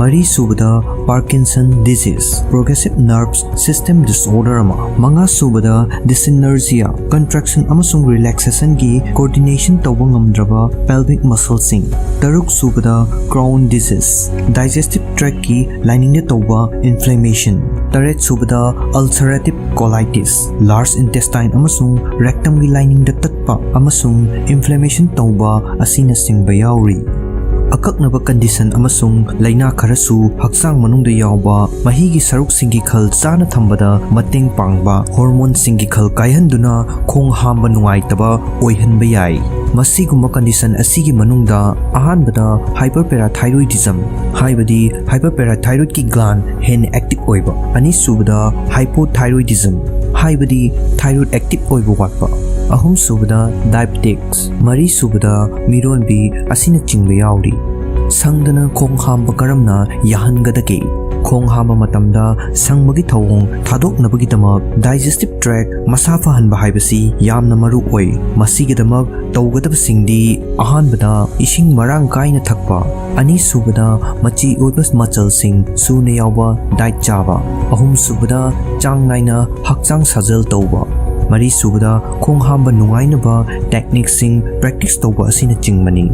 ꯃꯔꯤꯁꯨꯕꯗ Parkinson disease, progressive nervous system disorder ꯑꯃ, ꯃꯉꯥꯁꯨꯕꯗ dyssynergia, contraction ꯑꯃꯁꯨꯡ relaxationꯒꯤ coordination ꯇꯧꯕ ꯉꯝꯗ꯭ꯔꯕ pelvic muscleꯁꯤꯡ, ꯇꯔꯨꯛꯁꯨꯕꯗ Crohn disease, digestive tractꯀꯤ liningꯗ ꯇꯧꯕ inflammation, ꯇꯔꯦꯠꯁꯨꯕꯗ ulcerative colitis, large intestine ꯑꯃꯁꯨꯡ rectumꯒꯤ liningꯗ ꯇꯠꯄ ꯑꯃꯁꯨꯡ inflammation ꯇꯧꯕ ꯑꯁꯤꯅꯆꯤꯡꯕ ꯌꯥꯎꯔꯤ꯫ ꯑꯀꯛꯅꯕ condition ꯑꯃꯁꯨꯡ ꯂꯩꯅꯥ ꯈꯔꯁꯨ ꯍꯛꯆꯥꯡ ꯃꯅꯨꯡꯗ ꯌꯥꯎꯕ ꯃꯍꯤꯒꯤ ꯁꯔꯨꯛꯁꯤꯡꯒꯤ ꯈꯜ ꯆꯥꯅ ꯊꯝꯕꯗ ꯃꯇꯦꯡ ꯄꯥꯡꯕ hormoneꯁꯤꯡꯒꯤ ꯈꯜ ꯀꯥꯏꯍꯟꯗꯨꯅ ꯈꯣꯡ ꯍꯥꯝꯕ ꯅꯨꯡꯉꯥꯏꯇꯕ ꯑꯣꯏꯍꯟꯕ ꯌꯥꯏ꯫ ꯃꯁꯤꯒꯨꯝꯕ condition ꯑꯁꯤꯒꯤ ꯃꯅꯨꯡꯗ ꯑꯍꯥꯟꯕꯗ hyperparathyroidism, ꯍꯥꯏꯕꯗꯤ hyperparathyroidꯀꯤ gland ꯍꯦꯟꯅ active ꯑꯣꯏꯕ, ꯑꯅꯤꯁꯨꯕꯗ hypothyroidism, ꯍꯥꯏꯕꯗꯤ thyroid active ꯑꯣꯏꯕ ꯋꯥꯠꯄ, ꯑꯍꯨꯝꯁꯨꯕꯗ diabetes, ꯃꯔꯤꯁꯨꯕꯗ ꯃꯤꯔꯣꯟꯕꯤ ꯑꯁꯤꯅꯆꯤꯡꯕ ꯌꯥꯎꯔꯤ꯫ ꯁꯪꯗꯅ ꯈꯣꯡ ꯍꯥꯝꯕ ꯀꯔꯝꯅ ꯌꯥꯍꯟꯒꯗꯒꯦ? ꯈꯣꯡ ꯍꯥꯝꯕ ꯃꯇꯝꯗ ꯁꯪꯕꯒꯤ ꯊꯧꯑꯣꯡ ꯊꯥꯗꯣꯛꯅꯕꯒꯤꯗꯃꯛ digestive tract ꯃꯁꯥ ꯐꯍꯟꯕ ꯍꯥꯏꯕꯁꯤ ꯌꯥꯝꯅ ꯃꯔꯨ ꯑꯣꯏ꯫ ꯃꯁꯤꯒꯤꯗꯃꯛ ꯇꯧꯒꯗꯕꯁꯤꯡꯗꯤ: ꯑꯍꯥꯟꯕꯗ, ꯏꯁꯤꯡ ꯃꯔꯥꯡ ꯀꯥꯏꯅ ꯊꯛꯄ꯫ ꯑꯅꯤꯁꯨꯕꯗ, ꯃꯆꯤ ꯑꯣꯏꯕ ꯃꯆꯜꯁꯤꯡ ꯁꯨꯅ ꯌꯥꯎꯕ diet ꯆꯥꯕ꯫ ꯑꯍꯨꯝꯁꯨꯕꯗ, ꯆꯥꯡ ꯅꯥꯏꯅ ꯍꯛꯆꯥꯡ ꯁꯥꯖꯦꯜ ꯇꯧꯕ꯫ ꯃꯔꯤꯁꯨꯕꯗ, ꯈꯣꯡ ꯍꯥꯝꯕ ꯅꯨꯡꯉꯥꯏꯅꯕ techniqueꯁꯤꯡ practice ꯇꯧꯕ ꯑꯁꯤꯅꯆꯤꯡꯕꯅꯤ꯫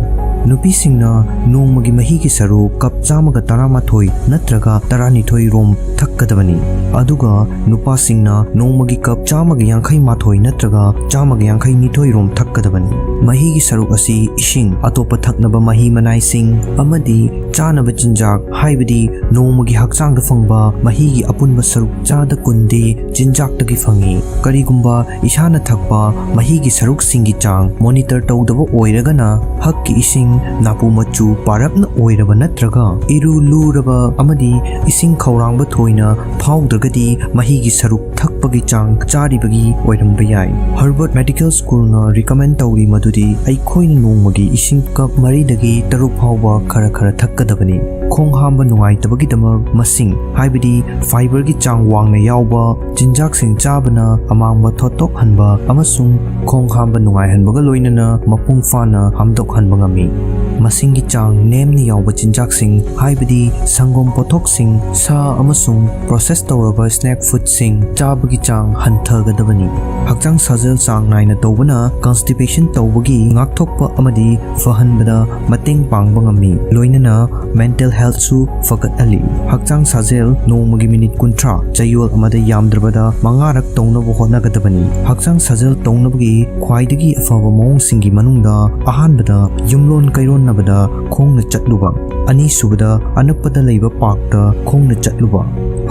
ꯅꯨꯄꯤꯁꯤꯡꯅ ꯅꯣꯡꯃꯒꯤ ꯃꯍꯤꯒꯤ ꯁꯔꯨꯛ ꯀꯞ ꯆꯥꯝꯃꯒ ꯇꯔꯥꯃꯥꯊꯣꯏ ꯅꯠꯇ꯭ꯔꯒ ꯇꯔꯥꯅꯤꯊꯣꯏ ꯔꯣꯝ ꯊꯛꯀꯗꯕꯅꯤ, ꯑꯗꯨꯒ ꯅꯨꯄꯥꯁꯤꯡꯅ ꯅꯣꯡꯃꯒꯤ ꯀꯞ ꯆꯥꯝꯃꯒ ꯌꯥꯡꯈꯩ ꯃꯥꯊꯣꯏ ꯅꯠꯇ꯭ꯔꯒ ꯆꯥꯝꯃꯒ ꯌꯥꯡꯈꯩ ꯅꯤꯊꯣꯏ ꯔꯣꯝ ꯊꯛꯀꯗꯕꯅꯤ꯫ ꯃꯍꯤꯒꯤ ꯁꯔꯨꯛ ꯑꯁꯤ ꯏꯁꯤꯡ, ꯑꯇꯣꯞꯄ ꯊꯛꯅꯕ ꯃꯍꯤ ꯃꯅꯥꯏꯁꯤꯡ ꯑꯃꯗꯤ ꯆꯥꯅꯕ ꯆꯤꯟꯖꯥꯛ, ꯍꯥꯏꯕꯗꯤ ꯅꯣꯡꯃꯒꯤ ꯍꯛꯆꯥꯡꯗ ꯐꯪꯕ ꯃꯍꯤꯒꯤ ꯑꯄꯨꯟꯕ ꯁꯔꯨꯛ ꯆꯥꯗ ꯀꯨꯟꯗꯤ ꯆꯤꯟꯖꯥꯛꯇꯒꯤ ꯐꯪꯏ꯫ ꯀꯔꯤꯒꯨꯝꯕ ꯏꯁꯥꯅ ꯊꯛꯄ ꯃꯍꯤꯒꯤ ꯁꯔꯨꯛꯁꯤꯡꯒꯤ ꯆꯥꯡ monitor ꯇꯧꯗꯕ ꯑꯣꯏꯔꯒꯅ, ꯍꯛꯀꯤ ꯏꯁꯤꯡ ꯅꯥꯄꯨ ꯃꯆꯨ ꯄꯥꯔꯞꯅ ꯑꯣꯏꯔꯕ ꯅꯠꯇ꯭ꯔꯒ ꯏꯔꯨ ꯂꯨꯔꯕ ꯑꯃꯗꯤ ꯏꯁꯤꯡ ꯈꯧꯔꯥꯡꯕ ꯊꯣꯏꯅ ꯐꯥꯎꯗ꯭ꯔꯒꯗꯤ, ꯃꯍꯤꯒꯤ ꯁꯔꯨꯛ ꯊꯛꯄꯒꯤ ꯆꯥꯡ ꯆꯥꯔꯤꯕꯒꯤ ꯑꯣꯏꯔꯝꯕ ꯌꯥꯏ꯫ Harvard Medical Schoolꯅ recommend ꯇꯧꯔꯤ ꯃꯗꯨꯗꯤ ꯑꯩꯈꯣꯏꯅ ꯅꯣꯡꯃꯒꯤ ꯏꯁꯤꯡ ꯀꯞ ꯃꯔꯤꯗꯒꯤ ꯇꯔꯨꯛ ꯐꯥꯎꯕ ꯈꯔ ꯈꯔ ꯊꯛꯀꯗꯕꯅꯤ꯫ ꯈꯣꯡ ꯍꯥꯝꯕ ꯅꯨꯡꯉꯥꯏꯇꯕꯒꯤꯗꯃꯛ ꯃꯁꯤꯡ, ꯍꯥꯏꯕꯗꯤ fiberꯒꯤ ꯆꯥꯡ ꯋꯥꯡꯅ ꯌꯥꯎꯕ ꯆꯤꯟꯖꯥꯛꯁꯤꯡ ꯆꯥꯕꯅ ꯑꯃꯥꯡꯕ ꯊꯣꯠꯇꯣꯛꯍꯟꯕ ꯑꯃꯁꯨꯡ ꯈꯣꯡ ꯍꯥꯝꯕ ꯅꯨꯡꯉꯥꯏꯍꯟꯕꯒ ꯂꯣꯏꯅꯅ ꯃꯄꯨꯡ ꯐꯥꯅ ꯍꯥꯝꯗꯣꯛꯍꯟꯕ ꯉꯝꯃꯤ꯫ ꯃꯁꯤꯡꯒꯤ ꯆꯥꯡ ꯅꯦꯝꯅ ꯌꯥꯎꯕ ꯆꯤꯟꯖꯥꯛꯁꯤꯡ, ꯍꯥꯏꯕꯗꯤ ꯁꯪꯒꯣꯝ ꯄꯣꯠꯊꯣꯛꯁꯤꯡ, ꯁꯥ ꯑꯃꯁꯨꯡ process ꯇꯧꯔꯕ snack foodꯁꯤꯡ ꯆꯥꯕꯒꯤ ꯆꯥꯡ ꯍꯟꯊꯒꯗꯕꯅꯤ꯫ ꯍꯛꯆꯥꯡ ꯁꯥꯖꯦꯜ ꯆꯥꯡ ꯅꯥꯏꯅ ꯇꯧꯕꯅ constipation ꯇꯧꯕꯒꯤ ꯉꯥꯛꯊꯣꯛꯄ ꯑꯃꯗꯤ ꯐꯍꯟꯕꯗ ꯃꯇꯦꯡ ꯄꯥꯡꯕ ꯉꯝꯃꯤ, ꯂꯣꯏꯅꯅ mental healthꯁꯨ ꯐꯒꯠꯍꯜꯂꯤ꯫ ꯍꯛꯆꯥꯡ ꯁꯥꯖꯦꯜ ꯅꯣꯡꯃꯒꯤ ꯃꯤꯅꯤꯠ ꯀꯨꯟꯊ꯭ꯔꯥ, ꯆꯌꯣꯜ ꯑꯃꯗ ꯌꯥꯝꯗ꯭ꯔꯕꯗ ꯃꯉꯥꯔꯛ ꯇꯧꯅꯕ ꯍꯣꯠꯅꯒꯗꯕꯅꯤ꯫ ꯍꯛꯆꯥꯡ ꯁꯥꯖꯦꯜ ꯇꯧꯅꯕꯒꯤ ꯈ꯭ꯋꯥꯏꯗꯒꯤ ꯑꯐꯕ ꯃꯑꯣꯡꯁꯤꯡꯒꯤ ꯃꯅꯨꯡꯗ ꯑꯍꯥꯟꯕꯗ ꯌꯨꯝꯂꯣꯟ ꯀꯩꯔꯣꯟꯅꯕꯗ ꯈꯣꯡꯅ ꯆꯠꯂꯨꯕ, ꯑꯅꯤꯁꯨꯕꯗ ꯑꯅꯛꯄꯗ ꯂꯩꯕ parkꯇ ꯈꯣꯡꯅ ꯆꯠꯂꯨꯕ,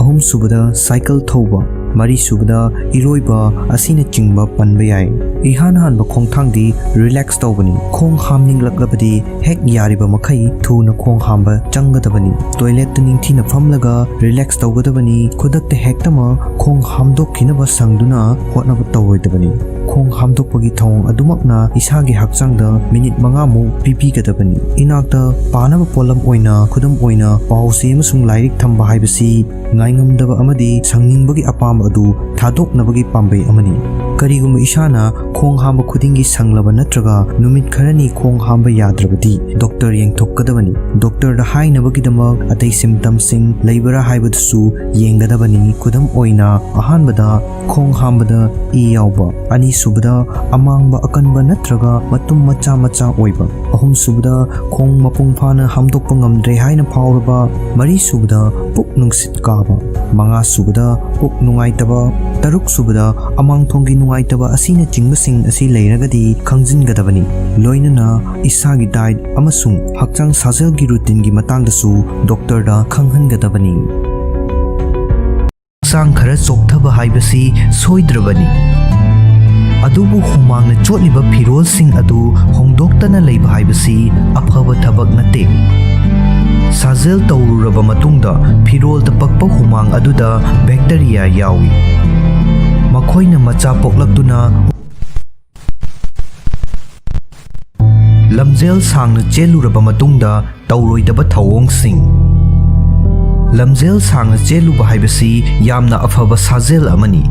ꯑꯍꯨꯝꯁꯨꯕꯗ cycle ꯊꯧꯕ, ꯃꯔꯤꯁꯨꯕꯗ ꯏꯔꯣꯏꯕ ꯑꯁꯤꯅꯆꯤꯡꯕ ꯄꯟꯕ ꯌꯥꯏ꯫ ꯏꯍꯥꯟ ꯍꯥꯟꯕ ꯈꯣꯡꯊꯥꯡꯗꯤ relax ꯇꯧꯕꯅꯤ꯫ ꯈꯣꯡ ꯍꯥꯝꯅꯤꯡꯂꯛꯂꯕꯗꯤ ꯍꯦꯛ ꯌꯥꯔꯤꯕ ꯃꯈꯩ ꯊꯨꯅ ꯈꯣꯡ ꯍꯥꯝꯕ ꯆꯪꯒꯗꯕꯅꯤ꯫ Toiletꯇ ꯅꯤꯡꯊꯤꯅ ꯐꯝꯂꯒ relax ꯇꯧꯒꯗꯕꯅꯤ꯫ ꯈꯨꯗꯛꯇ ꯍꯦꯛꯇꯃꯛ ꯈꯣꯡ ꯍꯥꯝꯗꯣꯛꯈꯤꯅꯕ ꯁꯪꯗꯨꯅ ꯍꯣꯠꯅꯕ ꯇꯧꯔꯣꯏꯗꯕꯅꯤ꯫ ꯈꯣꯡ ꯍꯥꯝꯗꯣꯛꯄꯒꯤ ꯊꯧꯑꯣꯡ ꯑꯗꯨꯃꯛꯅ ꯏꯁꯥꯒꯤ ꯍꯛꯆꯥꯡꯗ ꯃꯤꯅꯤꯠ ꯃꯉꯥꯃꯨꯛ ꯄꯤꯕꯤꯒꯗꯕꯅꯤ꯫ ꯏꯅꯥꯛꯇ ꯄꯥꯅꯕ ꯄꯣꯠꯂꯝ ꯑꯣꯏꯅ, ꯈꯨꯗꯝ ꯑꯣꯏꯅ, ꯄꯥꯎ ꯆꯦ ꯑꯃꯁꯨꯡ ꯂꯥꯏꯔꯤꯛ ꯊꯝꯕ ꯍꯥꯏꯕꯁꯤ ꯉꯥꯏꯉꯝꯗꯕ ꯑꯃꯗꯤ ꯁꯪꯅꯤꯡꯕꯒꯤ ꯑꯄꯥꯝꯕ ꯑꯗꯨ ꯊꯥꯗꯣꯛꯅꯕꯒꯤ ꯄꯥꯝꯕꯩ ꯑꯃꯅꯤ꯫ ꯀꯔꯤꯒꯨꯝꯕ ꯏꯁꯥꯅ ꯈꯣꯡ ꯍꯥꯝꯕ ꯈꯨꯗꯤꯡꯒꯤ ꯁꯪꯂꯕ ꯅꯠꯇ꯭ꯔꯒ ꯅꯨꯃꯤꯠ ꯈꯔꯅꯤ ꯈꯣꯡ ꯍꯥꯝꯕ ꯌꯥꯗ꯭ꯔꯕꯗꯤ, ꯗꯣꯛꯇꯔ ꯌꯦꯡꯊꯣꯛꯀꯗꯕꯅꯤ꯫ ꯗꯣꯛꯇꯔꯗ ꯍꯥꯏꯅꯕꯒꯤꯗꯃꯛ ꯑꯇꯩ ꯁꯤꯝꯇꯝꯁꯤꯡ ꯂꯩꯕ꯭ꯔꯥ ꯍꯥꯏꯕꯗꯨꯁꯨ ꯌꯦꯡꯒꯗꯕꯅꯤ꯫ ꯈꯨꯗꯝ ꯑꯣꯏꯅ, ꯑꯍꯥꯟꯕꯗ ꯈꯣꯡ ꯍꯥꯝꯕꯗ ꯏ ꯌꯥꯎꯕ, ꯑꯅꯤꯁꯨꯕꯗ ꯑꯃꯥꯡꯕ ꯑꯀꯟꯕ ꯅꯠꯇ꯭ꯔꯒ ꯃꯇꯨꯝ ꯃꯆꯥ ꯃꯆꯥ ꯑꯣꯏꯕ, ꯑꯍꯨꯝꯁꯨꯕꯗ ꯈꯣꯡ ꯃꯄꯨꯡ ꯐꯥꯅ ꯍꯥꯝꯗꯣꯛꯄ ꯉꯝꯗ꯭ꯔꯦ ꯍꯥꯏꯅ ꯐꯥꯎꯔꯕ, ꯃꯔꯤꯁꯨꯕꯗ ꯄꯨꯛ ꯅꯨꯡꯁꯤꯠ ꯀꯥꯕ, ꯃꯉꯥꯁꯨꯕꯗ ꯄꯨꯛ ꯅꯨꯡꯉꯥꯏꯇꯕ, ꯇꯔꯨꯛꯁꯨꯕꯗ ꯑꯃꯥꯡꯊꯣꯡꯒꯤ ꯅꯨꯡꯉꯥꯏꯇꯕ ꯑꯁꯤꯅꯆꯤꯡꯕꯁꯤꯡ ꯑꯁꯤ ꯂꯩꯔꯒꯗꯤ ꯈꯪꯖꯤꯟꯒꯗꯕꯅꯤ꯫ ꯂꯣꯏꯅꯅ ꯏꯁꯥꯒꯤ ꯗꯥꯏꯠ ꯑꯃꯁꯨꯡ ꯍꯛꯆꯥꯡ ꯁꯥꯖꯦꯜꯒꯤ ꯔꯨꯇꯤꯟꯒꯤ ꯃꯇꯥꯡꯗꯁꯨ ꯗꯣꯛꯇꯔꯗ ꯈꯪꯍꯟꯒꯗꯕꯅꯤ꯫ ꯍꯛꯆꯥꯡ ꯈꯔ ꯆꯣꯛꯊꯕ ꯍꯥꯏꯕꯁꯤ ꯁꯣꯏꯗ꯭ꯔꯕꯅꯤ꯫ ꯑꯗꯨꯕꯨ ꯍꯨꯃꯥꯡꯅ ꯆꯣꯠꯂꯤꯕ ꯐꯤꯔꯣꯜꯁꯤꯡ ꯑꯗꯨ ꯍꯣꯡꯗꯣꯛꯇꯅ ꯂꯩꯕ ꯍꯥꯏꯕꯁꯤ ꯑꯐꯕ ꯊꯕꯛ ꯅꯠꯇꯦ꯫ ꯁꯥꯖꯦꯜ ꯇꯧꯔꯨꯔꯕ ꯃꯇꯨꯡꯗ ꯐꯤꯔꯣꯜꯗ ꯄꯛꯄ ꯍꯨꯃꯥꯡ ꯑꯗꯨꯗ ꯕꯦꯛꯇꯔꯤꯌꯥ ꯌꯥꯎꯏ꯫ ꯃꯈꯣꯏꯅ ꯃꯆꯥ ꯄꯣꯛꯂꯛꯇꯨꯅ ꯂꯝꯖꯦꯜ ꯁꯥꯡꯅ ꯆꯦꯜꯂꯨꯔꯕ ꯃꯇꯨꯡꯗ ꯇꯧꯔꯣꯏꯗꯕ ꯊꯧꯑꯣꯡꯁꯤꯡ꯫ ꯂꯝꯖꯦꯜ ꯁꯥꯡꯅ ꯆꯦꯜꯂꯨꯕ ꯍꯥꯏꯕꯁꯤ ꯌꯥꯝꯅ ꯑꯐꯕ ꯁꯥꯖꯦꯜ ꯑꯃꯅꯤ꯫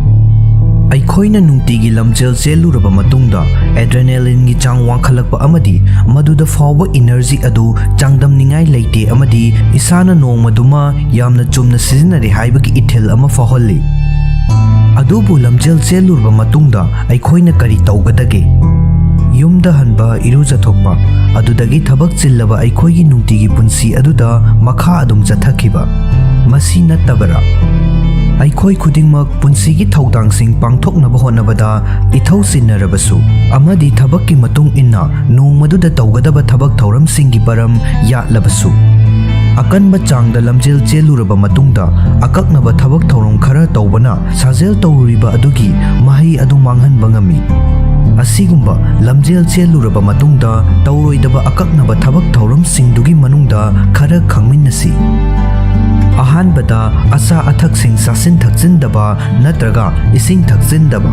ꯑꯩꯈꯣꯏꯅ ꯅꯨꯡꯇꯤꯒꯤ ꯂꯝꯖꯦꯜ ꯆꯦꯜꯂꯨꯔꯕ ꯃꯇꯨꯡꯗ ꯑꯦꯗ꯭ꯔꯦꯅꯦꯂꯤꯟꯒꯤ ꯆꯥꯡ ꯋꯥꯡꯈꯠꯂꯛꯄ ꯑꯃꯗꯤ ꯃꯗꯨꯗ ꯐꯥꯎꯕ ꯏꯅꯔꯖꯤ ꯑꯗꯨ ꯆꯥꯡꯗꯝꯅꯤꯡꯉꯥꯏ ꯂꯩꯇꯦ ꯑꯃꯗꯤ ꯏꯁꯥꯅ ꯅꯣꯡꯃꯗꯨꯃ ꯌꯥꯝꯅ ꯆꯨꯝꯅ ꯁꯤꯖꯤꯟꯅꯔꯦ ꯍꯥꯏꯕꯒꯤ ꯏꯊꯤꯜ ꯑꯃ ꯐꯥꯎꯍꯜꯂꯤ꯫ ꯑꯗꯨꯕꯨ ꯂꯝꯖꯦꯜ ꯆꯦꯜꯂꯨꯔꯕ ꯃꯇꯨꯡꯗ ꯑꯩꯈꯣꯏꯅ ꯀꯔꯤ ꯇꯧꯒꯗꯒꯦ? ꯌꯨꯝꯗ ꯍꯟꯕ, ꯏꯔꯨꯖꯊꯣꯛꯄ, ꯑꯗꯨꯗꯒꯤ ꯊꯕꯛ ꯆꯤꯜꯂꯕ ꯑꯩꯈꯣꯏꯒꯤ ꯅꯨꯡꯇꯤꯒꯤ ꯄꯨꯟꯁꯤ ꯑꯗꯨꯗ ꯃꯈꯥ ꯑꯗꯨꯝ ꯆꯠꯊꯈꯤꯕ꯫ ꯃꯁꯤ ꯅꯠꯇꯕꯔꯥ? ꯑꯩꯈꯣꯏ ꯈꯨꯗꯤꯡꯃꯛ ꯄꯨꯟꯁꯤꯒꯤ ꯊꯧꯗꯥꯡꯁꯤꯡ ꯄꯥꯡꯊꯣꯛꯅꯕ ꯍꯣꯠꯅꯕꯗ ꯏꯊꯧ ꯆꯤꯟꯅꯔꯕꯁꯨ ꯑꯃꯗꯤ ꯊꯕꯛꯀꯤ ꯃꯇꯨꯡ ꯏꯟꯅ ꯅꯣꯡꯃꯗꯨꯗ ꯇꯧꯒꯗꯕ ꯊꯕꯛ ꯊꯧꯔꯝꯁꯤꯡꯒꯤ ꯃꯔꯝ ꯌꯥꯠꯂꯕꯁꯨ, ꯑꯀꯟꯕ ꯆꯥꯡꯗ ꯂꯝꯖꯦꯜ ꯆꯦꯜꯂꯨꯔꯕ ꯃꯇꯨꯡꯗ ꯑꯀꯛꯅꯕ ꯊꯕꯛ ꯊꯧꯔꯝ ꯈꯔ ꯇꯧꯕꯅ ꯁꯥꯖꯦꯜ ꯇꯧꯔꯨꯔꯤꯕ ꯑꯗꯨꯒꯤ ꯃꯍꯩ ꯑꯗꯨ ꯃꯥꯡꯍꯟꯕ ꯉꯝꯃꯤ꯫ ꯑꯁꯤꯒꯨꯝꯕ ꯂꯝꯖꯦꯜ ꯆꯦꯜꯂꯨꯔꯕ ꯃꯇꯨꯡꯗ ꯇꯧꯔꯣꯏꯗꯕ ꯑꯀꯛꯅꯕ ꯊꯕꯛ ꯊꯧꯔꯝꯁꯤꯡꯗꯨꯒꯤ ꯃꯅꯨꯡꯗ ꯈꯔ ꯈꯪꯃꯤꯟꯅꯁꯤ꯫ ꯑꯍꯥꯟꯕꯗ, ꯑꯆꯥ ꯑꯊꯛꯁꯤꯡ ꯆꯥꯁꯤꯟ ꯊꯛꯆꯤꯟꯗꯕ ꯅꯠꯇ꯭ꯔꯒ ꯏꯁꯤꯡ ꯊꯛꯆꯤꯟꯗꯕ꯫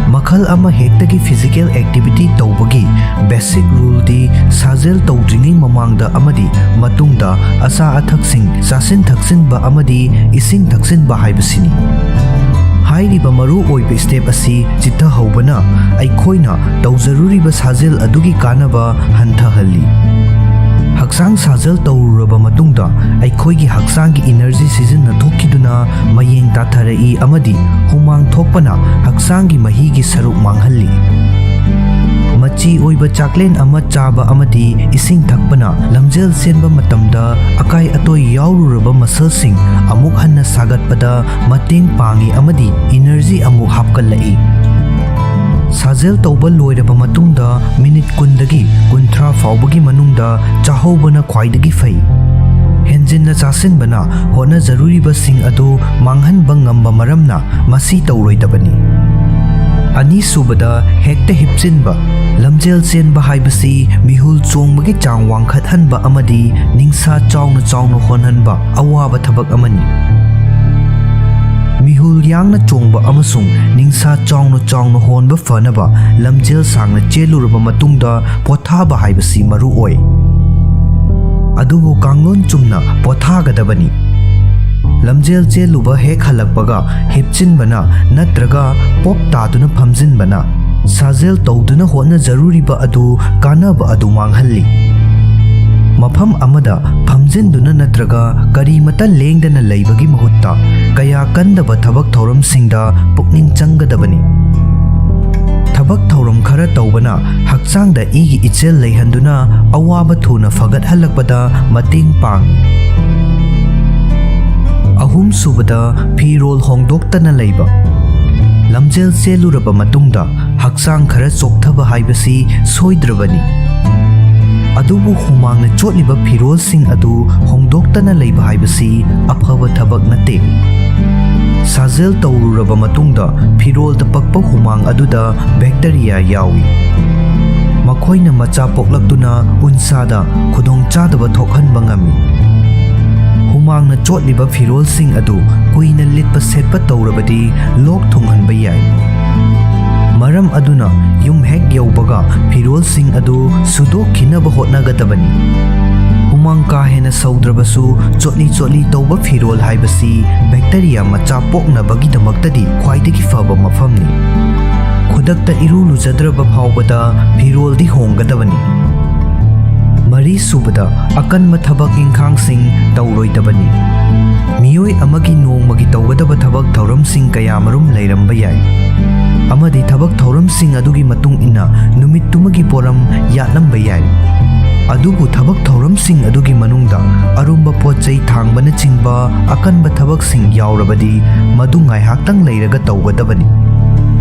ꯃꯈꯜ ꯑꯃ ꯍꯦꯛꯇꯒꯤ physical activity ꯇꯧꯕꯒꯤ basic rule ꯗꯤ ꯁꯥꯖꯦꯜ ꯇꯧꯗ꯭ꯔꯤꯉꯩ ꯃꯃꯥꯡꯗ ꯑꯃꯗꯤ ꯃꯇꯨꯡꯗ ꯑꯆꯥ ꯑꯊꯛꯁꯤꯡ ꯆꯥꯁꯤꯟ ꯊꯛꯆꯤꯟꯕ ꯑꯃꯗꯤ ꯏꯁꯤꯡ ꯊꯛꯆꯤꯟꯕ ꯍꯥꯏꯕꯁꯤꯅꯤ꯫ ꯍꯥꯏꯔꯤꯕ ꯃꯔꯨ ꯑꯣꯏꯕ step ꯑꯁꯤ ꯆꯤꯠꯊꯍꯧꯕꯅ ꯑꯩꯈꯣꯏꯅ ꯇꯧꯖꯔꯨꯔꯤꯕ ꯁꯥꯖꯦꯜ ꯑꯗꯨꯒꯤ ꯀꯥꯟꯅꯕ ꯍꯟꯊꯍꯜꯂꯤ꯫ ꯍꯛꯆꯥꯡ ꯁꯥꯖꯦꯜ ꯇꯧꯔꯨꯔꯕ ꯃꯇꯨꯡꯗ ꯑꯩꯈꯣꯏꯒꯤ ꯍꯛꯆꯥꯡꯒꯤ energy ꯁꯤꯖꯤꯟꯅꯊꯣꯛꯈꯤꯗꯨꯅ ꯃꯌꯦꯡ ꯇꯥꯊꯔꯛꯏ ꯑꯃꯗꯤ ꯍꯨꯃꯥꯡ ꯊꯣꯛꯄꯅ ꯍꯛꯆꯥꯡꯒꯤ ꯃꯍꯤꯒꯤ ꯁꯔꯨꯛ ꯃꯥꯡꯍꯜꯂꯤ꯫ ꯃꯆꯤ ꯑꯣꯏꯕ ꯆꯥꯛꯂꯦꯟ ꯑꯃ ꯆꯥꯕ ꯑꯃꯗꯤ ꯏꯁꯤꯡ ꯊꯛꯄꯅ ꯂꯝꯖꯦꯜ ꯆꯦꯟꯕ ꯃꯇꯝꯗ ꯑꯀꯥꯏ ꯑꯇꯣꯏ ꯌꯥꯎꯔꯨꯔꯕ muscle ꯁꯤꯡ ꯑꯃꯨꯛ ꯍꯟꯅ ꯁꯥꯒꯠꯄꯗ ꯃꯇꯦꯡ ꯄꯥꯡꯏ ꯑꯃꯗꯤ energy ꯑꯃꯨꯛ ꯍꯥꯞꯀꯠꯂꯛꯏ꯫ ꯁꯥꯖꯦꯜ ꯇꯧꯕ ꯂꯣꯏꯔꯕ ꯃꯇꯨꯡꯗ ꯃꯤꯅꯤꯠ ꯀꯨꯟꯗꯒꯤ ꯀꯨꯟꯊ꯭ꯔꯥ ꯐꯥꯎꯕꯒꯤ ꯃꯅꯨꯡꯗ ꯆꯥꯍꯧꯕꯅ ꯈ꯭ꯋꯥꯏꯗꯒꯤ ꯐꯩ꯫ ꯍꯦꯟꯖꯤꯟꯅ ꯆꯥꯁꯤꯟꯕꯅ ꯍꯣꯠꯅꯖꯔꯨꯔꯤꯕꯁꯤꯡ ꯑꯗꯨ ꯃꯥꯡꯍꯟꯕ ꯉꯝꯕ ꯃꯔꯝꯅ ꯃꯁꯤ ꯇꯧꯔꯣꯏꯗꯕꯅꯤ꯫ ꯑꯅꯤꯁꯨꯕꯗ, ꯍꯦꯛꯇ ꯍꯤꯞꯆꯤꯟꯕ꯫ ꯂꯝꯖꯦꯜ ꯆꯦꯟꯕ ꯍꯥꯏꯕꯁꯤ ꯃꯤꯍꯨꯜ ꯆꯣꯡꯕꯒꯤ ꯆꯥꯡ ꯋꯥꯡꯈꯠꯍꯟꯕ ꯑꯃꯗꯤ ꯅꯤꯡꯁꯥ ꯆꯥꯎꯅ ꯆꯥꯎꯅ ꯍꯣꯟꯍꯟꯕ ꯑꯋꯥꯕ ꯊꯕꯛ ꯑꯃꯅꯤ꯫ ꯃꯤꯍꯨꯜ ꯌꯥꯡꯅ ꯆꯣꯡꯕ ꯑꯃꯁꯨꯡ ꯅꯤꯡꯁꯥ ꯆꯥꯎꯅ ꯆꯥꯎꯅ ꯍꯣꯟꯕ ꯐꯅꯕ ꯂꯝꯖꯦꯜ ꯁꯥꯡꯅ ꯆꯦꯜꯂꯨꯔꯕ ꯃꯇꯨꯡꯗ ꯄꯣꯊꯥꯕ ꯍꯥꯏꯕꯁꯤ ꯃꯔꯨ ꯑꯣꯏ꯫ ꯑꯗꯨꯕꯨ ꯀꯥꯡꯂꯣꯟ ꯆꯨꯝꯅ ꯄꯣꯊꯥꯒꯗꯕꯅꯤ꯫ ꯂꯝꯖꯦꯜ ꯆꯦꯜꯂꯨꯕ ꯍꯦꯛ ꯍꯜꯂꯛꯄꯒ ꯍꯤꯞꯆꯤꯟꯕꯅ ꯅꯠꯇ꯭ꯔꯒ ꯄꯣꯞ ꯇꯥꯗꯨꯅ ꯐꯝꯖꯤꯟꯕꯅ ꯁꯥꯖꯦꯜ ꯇꯧꯗꯨꯅ ꯍꯣꯠꯅꯖꯔꯨꯔꯤꯕ ꯑꯗꯨ ꯀꯥꯟꯅꯕ ꯑꯗꯨ ꯃꯥꯡꯍꯜꯂꯤ꯫ ꯃꯐꯝ ꯑꯃꯗ ꯐꯝꯖꯤꯟꯗꯨꯅ ꯅꯠꯇ꯭ꯔꯒ ꯀꯔꯤꯃꯇ ꯂꯦꯡꯗꯅ ꯂꯩꯕꯒꯤ ꯃꯍꯨꯠꯇ ꯀꯌꯥ ꯀꯟꯗꯕ ꯊꯕꯛ ꯊꯧꯔꯝꯁꯤꯡꯗ ꯄꯨꯛꯅꯤꯡ ꯆꯪꯒꯗꯕꯅꯤ꯫ ꯊꯕꯛ ꯊꯧꯔꯝ ꯈꯔ ꯇꯧꯕꯅ ꯍꯛꯆꯥꯡꯗ ꯏꯒꯤ ꯏꯆꯦꯜ ꯂꯩꯍꯟꯗꯨꯅ ꯑꯋꯥꯕ ꯊꯨꯅ ꯐꯒꯠꯍꯜꯂꯛꯄꯗ ꯃꯇꯦꯡ ꯄꯥꯡꯏ꯫ ꯑꯍꯨꯝꯁꯨꯕꯗ, ꯐꯤꯔꯣꯜ ꯍꯣꯡꯗꯣꯛꯇꯅ ꯂꯩꯕ꯫ ꯂꯝꯖꯦꯜ ꯆꯦꯜꯂꯨꯔꯕ ꯃꯇꯨꯡꯗ ꯍꯛꯆꯥꯡ ꯈꯔ ꯆꯣꯛꯊꯕ ꯍꯥꯏꯕꯁꯤ ꯁꯣꯏꯗ꯭ꯔꯕꯅꯤ꯫ ꯑꯗꯨꯕꯨ ꯍꯨꯃꯥꯡꯅ ꯆꯣꯠꯂꯤꯕ ꯐꯤꯔꯣꯜꯁꯤꯡ ꯑꯗꯨ ꯍꯣꯡꯗꯣꯛꯇꯅ ꯂꯩꯕ ꯍꯥꯏꯕꯁꯤ ꯑꯐꯕ ꯊꯕꯛ ꯅꯠꯇꯦ꯫ ꯁꯥꯖꯦꯜ ꯇꯧꯔꯨꯔꯕ ꯃꯇꯨꯡꯗ ꯐꯤꯔꯣꯜꯗ ꯄꯛꯄ ꯍꯨꯃꯥꯡ ꯑꯗꯨꯗ bacteria ꯌꯥꯎꯏ꯫ ꯃꯈꯣꯏꯅ ꯃꯆꯥ ꯄꯣꯛꯂꯛꯇꯨꯅ ꯎꯟꯁꯥꯗ ꯈꯨꯗꯣꯡꯆꯥꯗꯕ ꯊꯣꯛꯍꯟꯕ ꯉꯝꯃꯤ꯫ ꯍꯨꯃꯥꯡꯅ ꯆꯣꯠꯂꯤꯕ ꯐꯤꯔꯣꯜꯁꯤꯡ ꯑꯗꯨ ꯀꯨꯏꯅ ꯂꯤꯠꯄ ꯁꯦꯠꯄ ꯇꯧꯔꯕꯗꯤ ꯂꯣꯛ ꯊꯨꯡꯍꯟꯕ ꯌꯥꯏ꯫ ꯃꯔꯝ ꯑꯗꯨꯅ ꯌꯨꯝ ꯍꯦꯛ ꯌꯧꯕꯒ ꯐꯤꯔꯣꯜꯁꯤꯡ ꯑꯗꯨ ꯁꯨꯗꯣꯛꯈꯤꯅꯕ ꯍꯣꯠꯅꯒꯗꯕꯅꯤ꯫ ꯍꯨꯃꯥꯡ ꯀꯥ ꯍꯦꯟꯅ ꯁꯧꯗ꯭ꯔꯕꯁꯨ, ꯆꯣꯠꯂꯤ ꯆꯣꯠꯂꯤ ꯇꯧꯕ ꯐꯤꯔꯣꯜ ꯍꯥꯏꯕꯁꯤ ꯕꯦꯛꯇꯔꯤꯌꯥ ꯃꯆꯥ ꯄꯣꯛꯅꯕꯒꯤꯗꯃꯛꯇꯗꯤ ꯈ꯭ꯋꯥꯏꯗꯒꯤ ꯐꯕ ꯃꯐꯝꯅꯤ꯫ ꯈꯨꯗꯛꯇ ꯏꯔꯨ ꯂꯨꯖꯗ꯭ꯔꯕ ꯐꯥꯎꯕꯗ ꯐꯤꯔꯣꯜꯗꯤ ꯍꯣꯡꯒꯗꯕꯅꯤ꯫ ꯃꯔꯤ ꯁꯨꯕꯗ, ꯑꯀꯟꯕ ꯊꯕꯛ ꯏꯪꯈꯥꯡꯁꯤꯡ ꯇꯧꯔꯣꯏꯗꯕꯅꯤ꯫ ꯃꯤꯑꯣꯏ ꯑꯃꯒꯤ ꯅꯣꯡꯃꯒꯤ ꯇꯧꯒꯗꯕ ꯊꯕꯛ ꯊꯧꯔꯝꯁꯤꯡ ꯀꯌꯥꯃꯔꯨꯝ ꯂꯩꯔꯝꯕ ꯌꯥꯏ, ꯑꯃꯗꯤ ꯊꯕꯛ ꯊꯧꯔꯝꯁꯤꯡ ꯑꯗꯨꯒꯤ ꯃꯇꯨꯡ ꯏꯟꯅ ꯅꯨꯃꯤꯠꯇꯨꯃꯒꯤ ꯄꯣꯔꯝ ꯌꯥꯠꯂꯝꯕ ꯌꯥꯏ꯫ ꯑꯗꯨꯕꯨ ꯊꯕꯛ ꯊꯧꯔꯝꯁꯤꯡ ꯑꯗꯨꯒꯤ ꯃꯅꯨꯡꯗ ꯑꯔꯨꯝꯕ ꯄꯣꯠ ꯆꯩ ꯊꯥꯡꯕꯅꯆꯤꯡꯕ ꯑꯀꯟꯕ ꯊꯕꯛꯁꯤꯡ ꯌꯥꯎꯔꯕꯗꯤ, ꯃꯗꯨ ꯉꯥꯏꯍꯥꯛꯇꯪ ꯂꯩꯔꯒ ꯇꯧꯒꯗꯕꯅꯤ꯫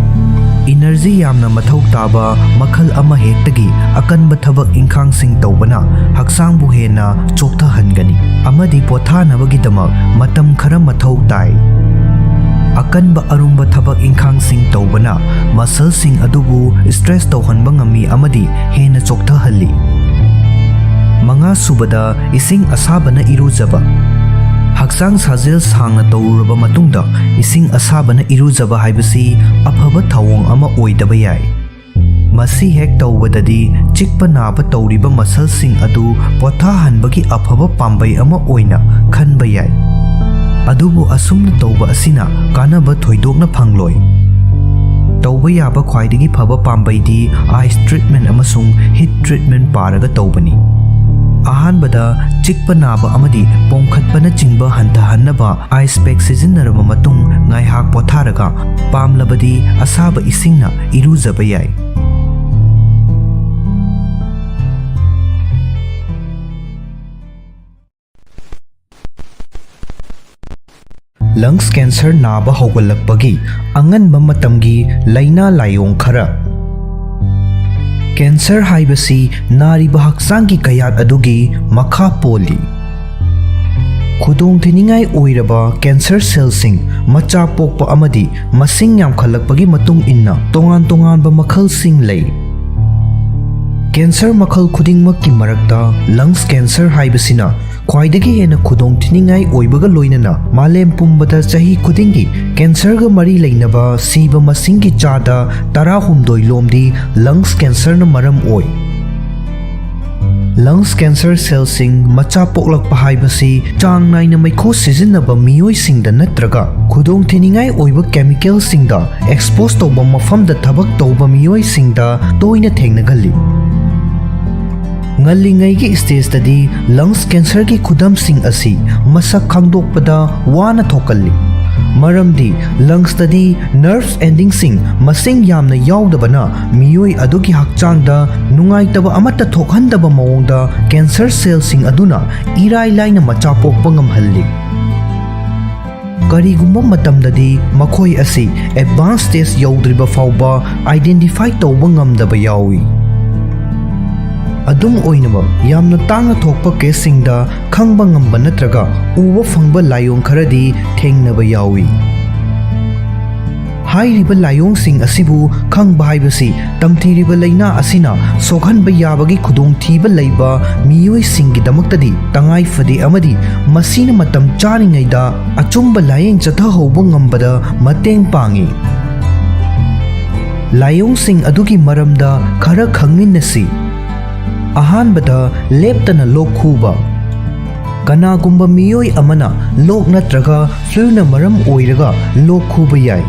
ꯏꯅꯔꯖꯤ ꯌꯥꯝꯅ ꯃꯊꯧ ꯇꯥꯕ ꯃꯈꯜ ꯑꯃꯍꯦꯛꯇꯒꯤ ꯑꯀꯟꯕ ꯊꯕꯛ ꯏꯪꯈꯥꯡꯁꯤꯡ ꯇꯧꯕꯅ ꯍꯛꯆꯥꯡꯕꯨ ꯍꯦꯟꯅ ꯆꯣꯛꯊꯍꯟꯒꯅꯤ ꯑꯃꯗꯤ ꯄꯣꯊꯥꯅꯕꯒꯤꯗꯃꯛ ꯃꯇꯝ ꯈꯔ ꯃꯊꯧ ꯇꯥꯏ꯫ ꯑꯀꯟꯕ ꯑꯔꯨꯝꯕ ꯊꯕꯛ ꯏꯪꯈꯥꯡꯁꯤꯡ ꯇꯧꯕꯅ ꯃꯁꯜꯁꯤꯡ ꯑꯗꯨꯕꯨ ꯁ꯭ꯇ꯭ꯔꯦꯁ ꯇꯧꯍꯟꯕ ꯉꯝꯃꯤ ꯑꯃꯗꯤ ꯍꯦꯟꯅ ꯆꯣꯛꯊꯍꯜꯂꯤ꯫ ꯃꯉꯥ ꯁꯨꯕꯗ, ꯏꯁꯤꯡ ꯑꯁꯥꯕꯅ ꯏꯔꯨꯖꯕ꯫ ꯍꯛꯆꯥꯡ ꯁꯥꯖꯦꯜ ꯁꯥꯡꯅ ꯇꯧꯔꯨꯔꯕ ꯃꯇꯨꯡꯗ ꯏꯁꯤꯡ ꯑꯁꯥꯕꯅ ꯏꯔꯨꯖꯕ ꯍꯥꯏꯕꯁꯤ ꯑꯐꯕ ꯊꯧꯑꯣꯡ ꯑꯃ ꯑꯣꯏꯗꯕ ꯌꯥꯏ꯫ ꯃꯁꯤ ꯍꯦꯛ ꯇꯧꯕꯗꯗꯤ ꯆꯤꯛꯄ ꯅꯥꯕ ꯇꯧꯔꯤꯕ ꯃꯁꯜꯁꯤꯡ ꯑꯗꯨ ꯄꯣꯊꯥꯍꯟꯕꯒꯤ ꯑꯐꯕ ꯄꯥꯝꯕꯩ ꯑꯃ ꯑꯣꯏꯅ ꯈꯟꯕ ꯌꯥꯏ꯫ ꯑꯗꯨꯕꯨ ꯑꯁꯨꯝꯅ ꯇꯧꯕ ꯑꯁꯤꯅ ꯀꯥꯟꯅꯕ ꯊꯣꯏꯗꯣꯛꯅ ꯐꯪꯂꯣꯏ꯫ ꯇꯧꯕ ꯌꯥꯕ ꯈ꯭ꯋꯥꯏꯗꯒꯤ ꯐꯕ ꯄꯥꯝꯕꯩꯗꯤ ꯑꯥꯏꯁ ꯇ꯭ꯔꯤꯠꯃꯦꯟ ꯑꯃꯁꯨꯡ ꯍꯤꯠ ꯇ꯭ꯔꯤꯠꯃꯦꯟ ꯄꯥꯔꯒ ꯇꯧꯕꯅꯤ꯫ ꯑꯍꯥꯟꯕꯗ, ꯆꯤꯛꯄ ꯅꯥꯕ ꯑꯃꯗꯤ ꯄꯣꯝꯈꯠꯄꯅꯆꯤꯡꯕ ꯍꯟꯊꯍꯟꯅꯕ ꯑꯥꯏꯁ ꯄꯦꯛ ꯁꯤꯖꯤꯟꯅꯔꯕ ꯃꯇꯨꯡ ꯉꯥꯏꯍꯥꯛ ꯄꯣꯊꯥꯔꯒ, ꯄꯥꯝꯂꯕꯗꯤ ꯑꯁꯥꯕ ꯏꯁꯤꯡꯅ ꯏꯔꯨꯖꯕ ꯌꯥꯏ꯫ ꯂꯪꯁ ꯀꯦꯟꯁꯔ ꯅꯥꯕ ꯍꯧꯒꯠꯂꯛꯄꯒꯤ ꯑꯉꯟꯕ ꯃꯇꯝꯒꯤ ꯂꯥꯏꯅꯥ ꯂꯥꯏꯑꯣꯡ ꯈꯔ꯫ ꯀꯦꯟꯁꯔ ꯍꯥꯏꯕꯁꯤ ꯅꯥꯔꯤꯕ ꯍꯛꯆꯥꯡꯒꯤ ꯀꯌꯥꯠ ꯑꯗꯨꯒꯤ ꯃꯈꯥ ꯄꯣꯜꯂꯤ꯫ ꯈꯨꯗꯣꯡꯊꯤꯅꯤꯡꯉꯥꯏ ꯑꯣꯏꯔꯕ ꯀꯦꯟꯁꯔ ꯁꯦꯜꯁꯤꯡ ꯃꯆꯥ ꯄꯣꯛꯄ ꯑꯃꯗꯤ ꯃꯁꯤꯡ ꯌꯥꯝꯈꯠꯂꯛꯄꯒꯤ ꯃꯇꯨꯡ ꯏꯟꯅ ꯇꯣꯉꯥꯟ ꯇꯣꯉꯥꯟꯕ ꯃꯈꯜꯁꯤꯡ ꯂꯩ꯫ ꯀꯦꯟꯁꯔ ꯃꯈꯜ ꯈꯨꯗꯤꯡꯃꯛꯀꯤ ꯃꯔꯛꯇ ꯂꯪꯁ ꯀꯦꯟꯁꯔ ꯍꯥꯏꯕꯁꯤꯅ ꯈ꯭ꯋꯥꯏꯗꯒꯤ ꯍꯦꯟꯅ ꯈꯨꯗꯣꯡꯊꯤꯅꯤꯡꯉꯥꯏ ꯑꯣꯏꯕꯒ ꯂꯣꯏꯅꯅ ꯃꯥꯂꯦꯝ ꯄꯨꯝꯕꯗ ꯆꯍꯤ ꯈꯨꯗꯤꯡꯒꯤ ꯀꯦꯟꯁꯔꯒ ꯃꯔꯤ ꯂꯩꯅꯕ ꯁꯤꯕ ꯃꯁꯤꯡꯒꯤ ꯆꯥꯗ ꯇꯔꯥꯍꯨꯝꯗꯣꯏ ꯂꯣꯝꯗꯤ ꯂꯪꯁ ꯀꯦꯟꯁꯔꯅ ꯃꯔꯝ ꯑꯣꯏ꯫ ꯂꯪꯁ ꯀꯦꯟꯁꯔ ꯁꯦꯜꯁꯤꯡ ꯃꯆꯥ ꯄꯣꯛꯂꯛꯄ ꯍꯥꯏꯕꯁꯤ ꯆꯥꯡ ꯅꯥꯏꯅ ꯃꯩꯈꯨ ꯁꯤꯖꯤꯟꯅꯕ ꯃꯤꯑꯣꯏꯁꯤꯡꯗ ꯅꯠꯇ꯭ꯔꯒ ꯈꯨꯗꯣꯡꯊꯤꯅꯤꯡꯉꯥꯏ ꯑꯣꯏꯕ ꯀꯦꯃꯤꯀꯦꯜꯁꯤꯡꯗ ꯑꯦꯛꯁꯄꯣꯖ ꯇꯧꯕ ꯃꯐꯝꯗ ꯊꯕꯛ ꯇꯧꯕ ꯃꯤꯑꯣꯏꯁꯤꯡꯗ ꯇꯣꯏꯅ ꯊꯦꯡꯅꯒꯜꯂꯤ꯫ ꯉꯜꯂꯤꯉꯩꯒꯤ ꯁ꯭ꯇꯦꯖꯇꯗꯤ ꯂꯪꯁ ꯀꯦꯟꯁꯔꯒꯤ ꯈꯨꯗꯝꯁꯤꯡ ꯑꯁꯤ ꯃꯁꯛ ꯈꯪꯗꯣꯛꯄꯗ ꯋꯥꯅ ꯊꯣꯛꯀꯜꯂꯤ, ꯃꯔꯝꯗꯤ ꯂꯪꯁꯇꯗꯤ ꯅꯔꯚ ꯑꯦꯟꯗꯤꯡꯁꯤꯡ ꯃꯁꯤꯡ ꯌꯥꯝꯅ ꯌꯥꯎꯗꯕꯅ ꯃꯤꯑꯣꯏ ꯑꯗꯨꯒꯤ ꯍꯛꯆꯥꯡꯗ ꯅꯨꯡꯉꯥꯏꯇꯕ ꯑꯃꯠꯇ ꯊꯣꯛꯍꯟꯗꯕ ꯃꯑꯣꯡꯗ ꯀꯦꯟꯁꯔ ꯁꯦꯜꯁꯤꯡ ꯑꯗꯨꯅ ꯏꯔꯥꯏ ꯂꯥꯏꯅ ꯃꯆꯥ ꯄꯣꯛꯄ ꯉꯝꯍꯜꯂꯤ꯫ ꯀꯔꯤꯒꯨꯝꯕ ꯃꯇꯝꯗꯗꯤ ꯃꯈꯣꯏ ꯑꯁꯤ ꯑꯦꯗꯚꯥꯟꯁ ꯁ꯭ꯇꯦꯖ ꯌꯧꯗ꯭ꯔꯤꯕ ꯐꯥꯎꯕ ꯑꯥꯏꯗꯦꯟꯇꯤꯐꯥꯏ ꯇꯧꯕ ꯉꯝꯗꯕ ꯌꯥꯎꯏ꯫ ꯑꯗꯨꯝ ꯑꯣꯏꯅꯃꯛ, ꯌꯥꯝꯅ ꯇꯥꯡꯅ ꯊꯣꯛꯄ ꯀꯦꯁꯁꯤꯡꯗ ꯈꯪꯕ ꯉꯝꯕ ꯅꯠꯇ꯭ꯔꯒ ꯎꯕ ꯐꯪꯕ ꯂꯥꯏꯑꯣꯡ ꯈꯔꯗꯤ ꯊꯦꯡꯅꯕ ꯌꯥꯎꯏ꯫ ꯍꯥꯏꯔꯤꯕ ꯂꯥꯏꯑꯣꯡꯁꯤꯡ ꯑꯁꯤꯕꯨ ꯈꯪꯕ ꯍꯥꯏꯕꯁꯤ ꯇꯝꯊꯤꯔꯤꯕ ꯂꯥꯏꯅꯥ ꯑꯁꯤꯅ ꯁꯣꯛꯍꯟꯕ ꯌꯥꯕꯒꯤ ꯈꯨꯗꯣꯡꯊꯤꯕ ꯂꯩꯕ ꯃꯤꯑꯣꯏꯁꯤꯡꯒꯤꯗꯃꯛꯇꯗꯤ ꯇꯉꯥꯏ ꯐꯗꯦ, ꯑꯃꯗꯤ ꯃꯁꯤꯅ ꯃꯇꯝ ꯆꯥꯔꯤꯉꯩꯗ ꯑꯆꯨꯝꯕ ꯂꯥꯌꯦꯡ ꯆꯠꯊꯍꯧꯕ ꯉꯝꯕꯗ ꯃꯇꯦꯡ ꯄꯥꯡꯏ꯫ ꯂꯥꯏꯑꯣꯡꯁꯤꯡ ꯑꯗꯨꯒꯤ ꯃꯔꯝꯗ ꯈꯔ ꯈꯪꯃꯤꯟꯅꯁꯤ꯫ ꯑꯍꯥꯟꯕꯗ, ꯂꯦꯞꯇꯅ ꯂꯣꯛ ꯈꯨꯕ꯫ ꯀꯅꯥꯒꯨꯝꯕ ꯃꯤꯑꯣꯏ ꯑꯃꯅ ꯂꯣꯛ ꯅꯠꯇ꯭ꯔꯒ ꯐ꯭ꯂꯨꯅ ꯃꯔꯝ ꯑꯣꯏꯔꯒ ꯂꯣꯛ ꯈꯨꯕ ꯌꯥꯏ꯫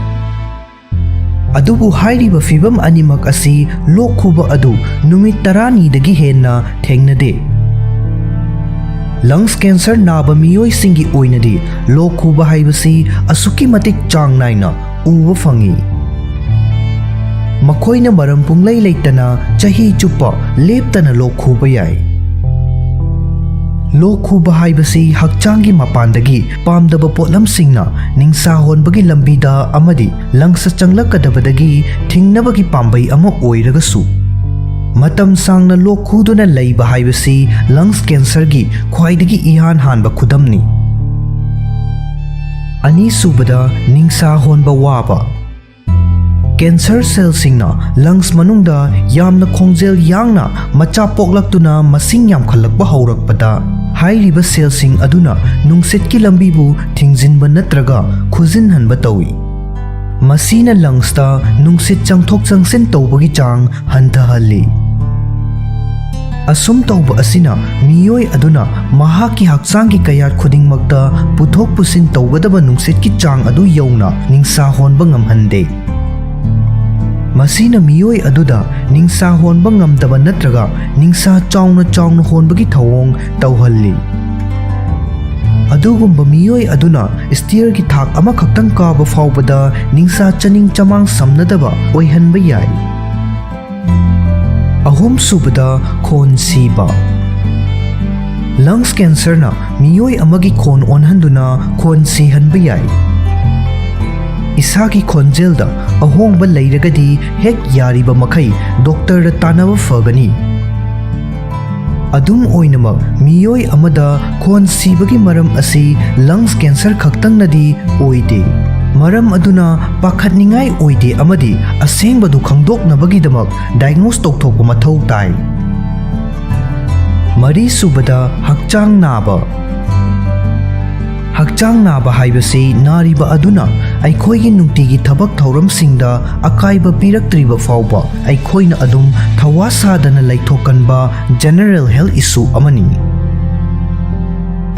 ꯑꯗꯨꯕꯨ ꯍꯥꯏꯔꯤꯕ ꯐꯤꯚꯝ ꯑꯅꯤꯃꯛ ꯑꯁꯤ ꯂꯣꯛ ꯈꯨꯕ ꯑꯗꯨ ꯅꯨꯃꯤꯠ ꯇꯔꯥꯅꯤꯗꯒꯤ ꯍꯦꯟꯅ ꯊꯦꯡꯅꯗꯦ꯫ ꯂꯪꯁ ꯀꯦꯟꯁꯔ ꯅꯥꯕ ꯃꯤꯑꯣꯏꯁꯤꯡꯒꯤ ꯑꯣꯏꯅꯗꯤ ꯂꯣꯛ ꯈꯨꯕ ꯍꯥꯏꯕꯁꯤ ꯑꯁꯨꯛꯀꯤ ꯃꯇꯤꯛ ꯆꯥꯡ ꯅꯥꯏꯅ ꯎꯕ ꯐꯪꯏ꯫ ꯃꯈꯣꯏꯅ ꯃꯔꯝ ꯄꯨꯡꯂꯩ ꯂꯩꯇꯅ ꯆꯍꯤ ꯆꯨꯞꯄ ꯂꯦꯞꯇꯅ ꯂꯣꯛ ꯈꯨꯕ ꯌꯥꯏ꯫ ꯂꯣꯛ ꯈꯨꯕ ꯍꯥꯏꯕꯁꯤ ꯍꯛꯆꯥꯡꯒꯤ ꯃꯄꯥꯟꯗꯒꯤ ꯄꯥꯝꯗꯕ ꯄꯣꯠꯂꯝꯁꯤꯡꯅ ꯅꯤꯡꯁꯥ ꯍꯣꯟꯕꯒꯤ ꯂꯝꯕꯤꯗ ꯑꯃꯗꯤ ꯂꯪꯁꯇ ꯆꯪꯂꯛꯀꯗꯕꯗꯒꯤ ꯊꯤꯡꯅꯕꯒꯤ ꯄꯥꯝꯕꯩ ꯑꯃ ꯑꯣꯏꯔꯒꯁꯨ, ꯃꯇꯝ ꯁꯥꯡꯅ ꯂꯣꯛ ꯈꯨꯗꯨꯅ ꯂꯩꯕ ꯍꯥꯏꯕꯁꯤ ꯂꯪꯁ ꯀꯦꯟꯁꯔꯒꯤ ꯈ꯭ꯋꯥꯏꯗꯒꯤ ꯏꯍꯥꯟ ꯍꯥꯟꯕ ꯈꯨꯗꯝꯅꯤ꯫ ꯑꯅꯤꯁꯨꯕꯗ, ꯅꯤꯡꯁꯥ ꯍꯣꯟꯕ ꯋꯥꯕ꯫ Cancer cellꯁꯤꯡꯅ lungs ꯃꯅꯨꯡꯗ ꯌꯥꯝꯅ ꯈꯣꯡꯖꯦꯜ ꯌꯥꯡꯅ ꯃꯆꯥ ꯄꯣꯛꯂꯛꯇꯨꯅ ꯃꯁꯤꯡ ꯌꯥꯝꯈꯠꯂꯛꯄ ꯍꯧꯔꯛꯄꯗ, ꯍꯥꯏꯔꯤꯕ cellꯁꯤꯡ ꯑꯗꯨꯅ ꯅꯨꯡꯁꯤꯠꯀꯤ ꯂꯝꯕꯤꯕꯨ ꯊꯤꯡꯖꯤꯟꯕ ꯅꯠꯇ꯭ꯔꯒ ꯈꯨꯖꯤꯟꯍꯟꯕ ꯇꯧꯏ꯫ ꯃꯁꯤꯅ lungsꯇ ꯅꯨꯡꯁꯤꯠ ꯆꯪꯊꯣꯛ ꯆꯪꯁꯤꯟ ꯇꯧꯕꯒꯤ ꯆꯥꯡ ꯍꯟꯊꯍꯜꯂꯤ꯫ ꯑꯁꯨꯝ ꯇꯧꯕ ꯑꯁꯤꯅ ꯃꯤꯑꯣꯏ ꯑꯗꯨꯅ ꯃꯍꯥꯛꯀꯤ ꯍꯛꯆꯥꯡꯒꯤ ꯀꯌꯥꯠ ꯈꯨꯗꯤꯡꯃꯛꯇ ꯄꯨꯊꯣꯛ ꯄꯨꯁꯤꯟ ꯇꯧꯒꯗꯕ ꯅꯨꯡꯁꯤꯠꯀꯤ ꯆꯥꯡ ꯑꯗꯨ ꯌꯧꯅ ꯅꯤꯡꯁꯥ ꯍꯣꯟꯕ ꯉꯝꯍꯟꯗꯦ꯫ ꯃꯁꯤꯅ ꯃꯤꯑꯣꯏ ꯑꯗꯨꯗ ꯅꯤꯡꯁꯥ ꯍꯣꯟꯕ ꯉꯝꯗꯕ ꯅꯠꯇ꯭ꯔꯒ ꯅꯤꯡꯁꯥ ꯆꯥꯎꯅ ꯆꯥꯎꯅ ꯍꯣꯟꯕꯒꯤ ꯊꯧꯑꯣꯡ ꯇꯧꯍꯜꯂꯤ꯫ ꯑꯗꯨꯒꯨꯝꯕ ꯃꯤꯑꯣꯏ ꯑꯗꯨꯅ stairꯒꯤ ꯊꯥꯛ ꯑꯃꯈꯛꯇꯪ ꯀꯥꯕ ꯐꯥꯎꯕꯗ ꯅꯤꯡꯁꯥ ꯆꯅꯤꯡ ꯆꯃꯥꯡ ꯁꯝꯅꯗꯕ ꯑꯣꯏꯍꯟꯕ ꯌꯥꯏ꯫ ꯑꯍꯨꯝꯁꯨꯕꯗ, ꯈꯣꯟ ꯁꯤꯕ꯫ Lungs cancerꯅ ꯃꯤꯑꯣꯏ ꯑꯃꯒꯤ ꯈꯣꯟ ꯑꯣꯟꯍꯟꯗꯨꯅ ꯈꯣꯟ ꯁꯤꯍꯟꯕ ꯌꯥꯏ꯫ ꯏꯁꯥꯒꯤ ꯈꯣꯟꯖꯦꯜꯗ ꯑꯍꯣꯡꯕ ꯂꯩꯔꯒꯗꯤ ꯍꯦꯛ ꯌꯥꯔꯤꯕ ꯃꯈꯩ doctorꯗ ꯇꯥꯟꯅꯕ ꯐꯒꯅꯤ꯫ ꯑꯗꯨꯝ ꯑꯣꯏꯅꯃꯛ, ꯃꯤꯑꯣꯏ ꯑꯃꯗ ꯈꯣꯟ ꯁꯤꯕꯒꯤ ꯃꯔꯝ ꯑꯁꯤ lungs cancer ꯈꯛꯇꯪꯅꯗꯤ ꯑꯣꯏꯗꯦ꯫ ꯃꯔꯝ ꯑꯗꯨꯅ ꯄꯥꯈꯠꯅꯤꯡꯉꯥꯏ ꯑꯣꯏꯗꯦ ꯑꯃꯗꯤ ꯑꯁꯦꯡꯕꯗꯨ ꯈꯪꯗꯣꯛꯅꯕꯒꯤꯗꯃꯛ diagnose ꯇꯧꯊꯣꯛꯄ ꯃꯊꯧ ꯇꯥꯏ꯫ ꯃꯔꯤꯁꯨꯕꯗ, ꯍꯛꯆꯥꯡ ꯅꯥꯕ꯫ ꯍꯛꯆꯥꯡ ꯅꯥꯕ ꯍꯥꯏꯕꯁꯤ ꯅꯥꯔꯤꯕ ꯑꯗꯨꯅ ꯑꯩꯈꯣꯏꯒꯤ ꯅꯨꯡꯇꯤꯒꯤ ꯊꯕꯛ ꯊꯧꯔꯝꯁꯤꯡꯗ ꯑꯀꯥꯏꯕ ꯄꯤꯔꯛꯇ꯭ꯔꯤꯕ ꯐꯥꯎꯕ ꯑꯩꯈꯣꯏꯅ ꯑꯗꯨꯝ ꯊꯋꯥ ꯁꯥꯗꯅ ꯂꯩꯊꯣꯛꯀꯟꯕ general health issue ꯑꯃꯅꯤ꯫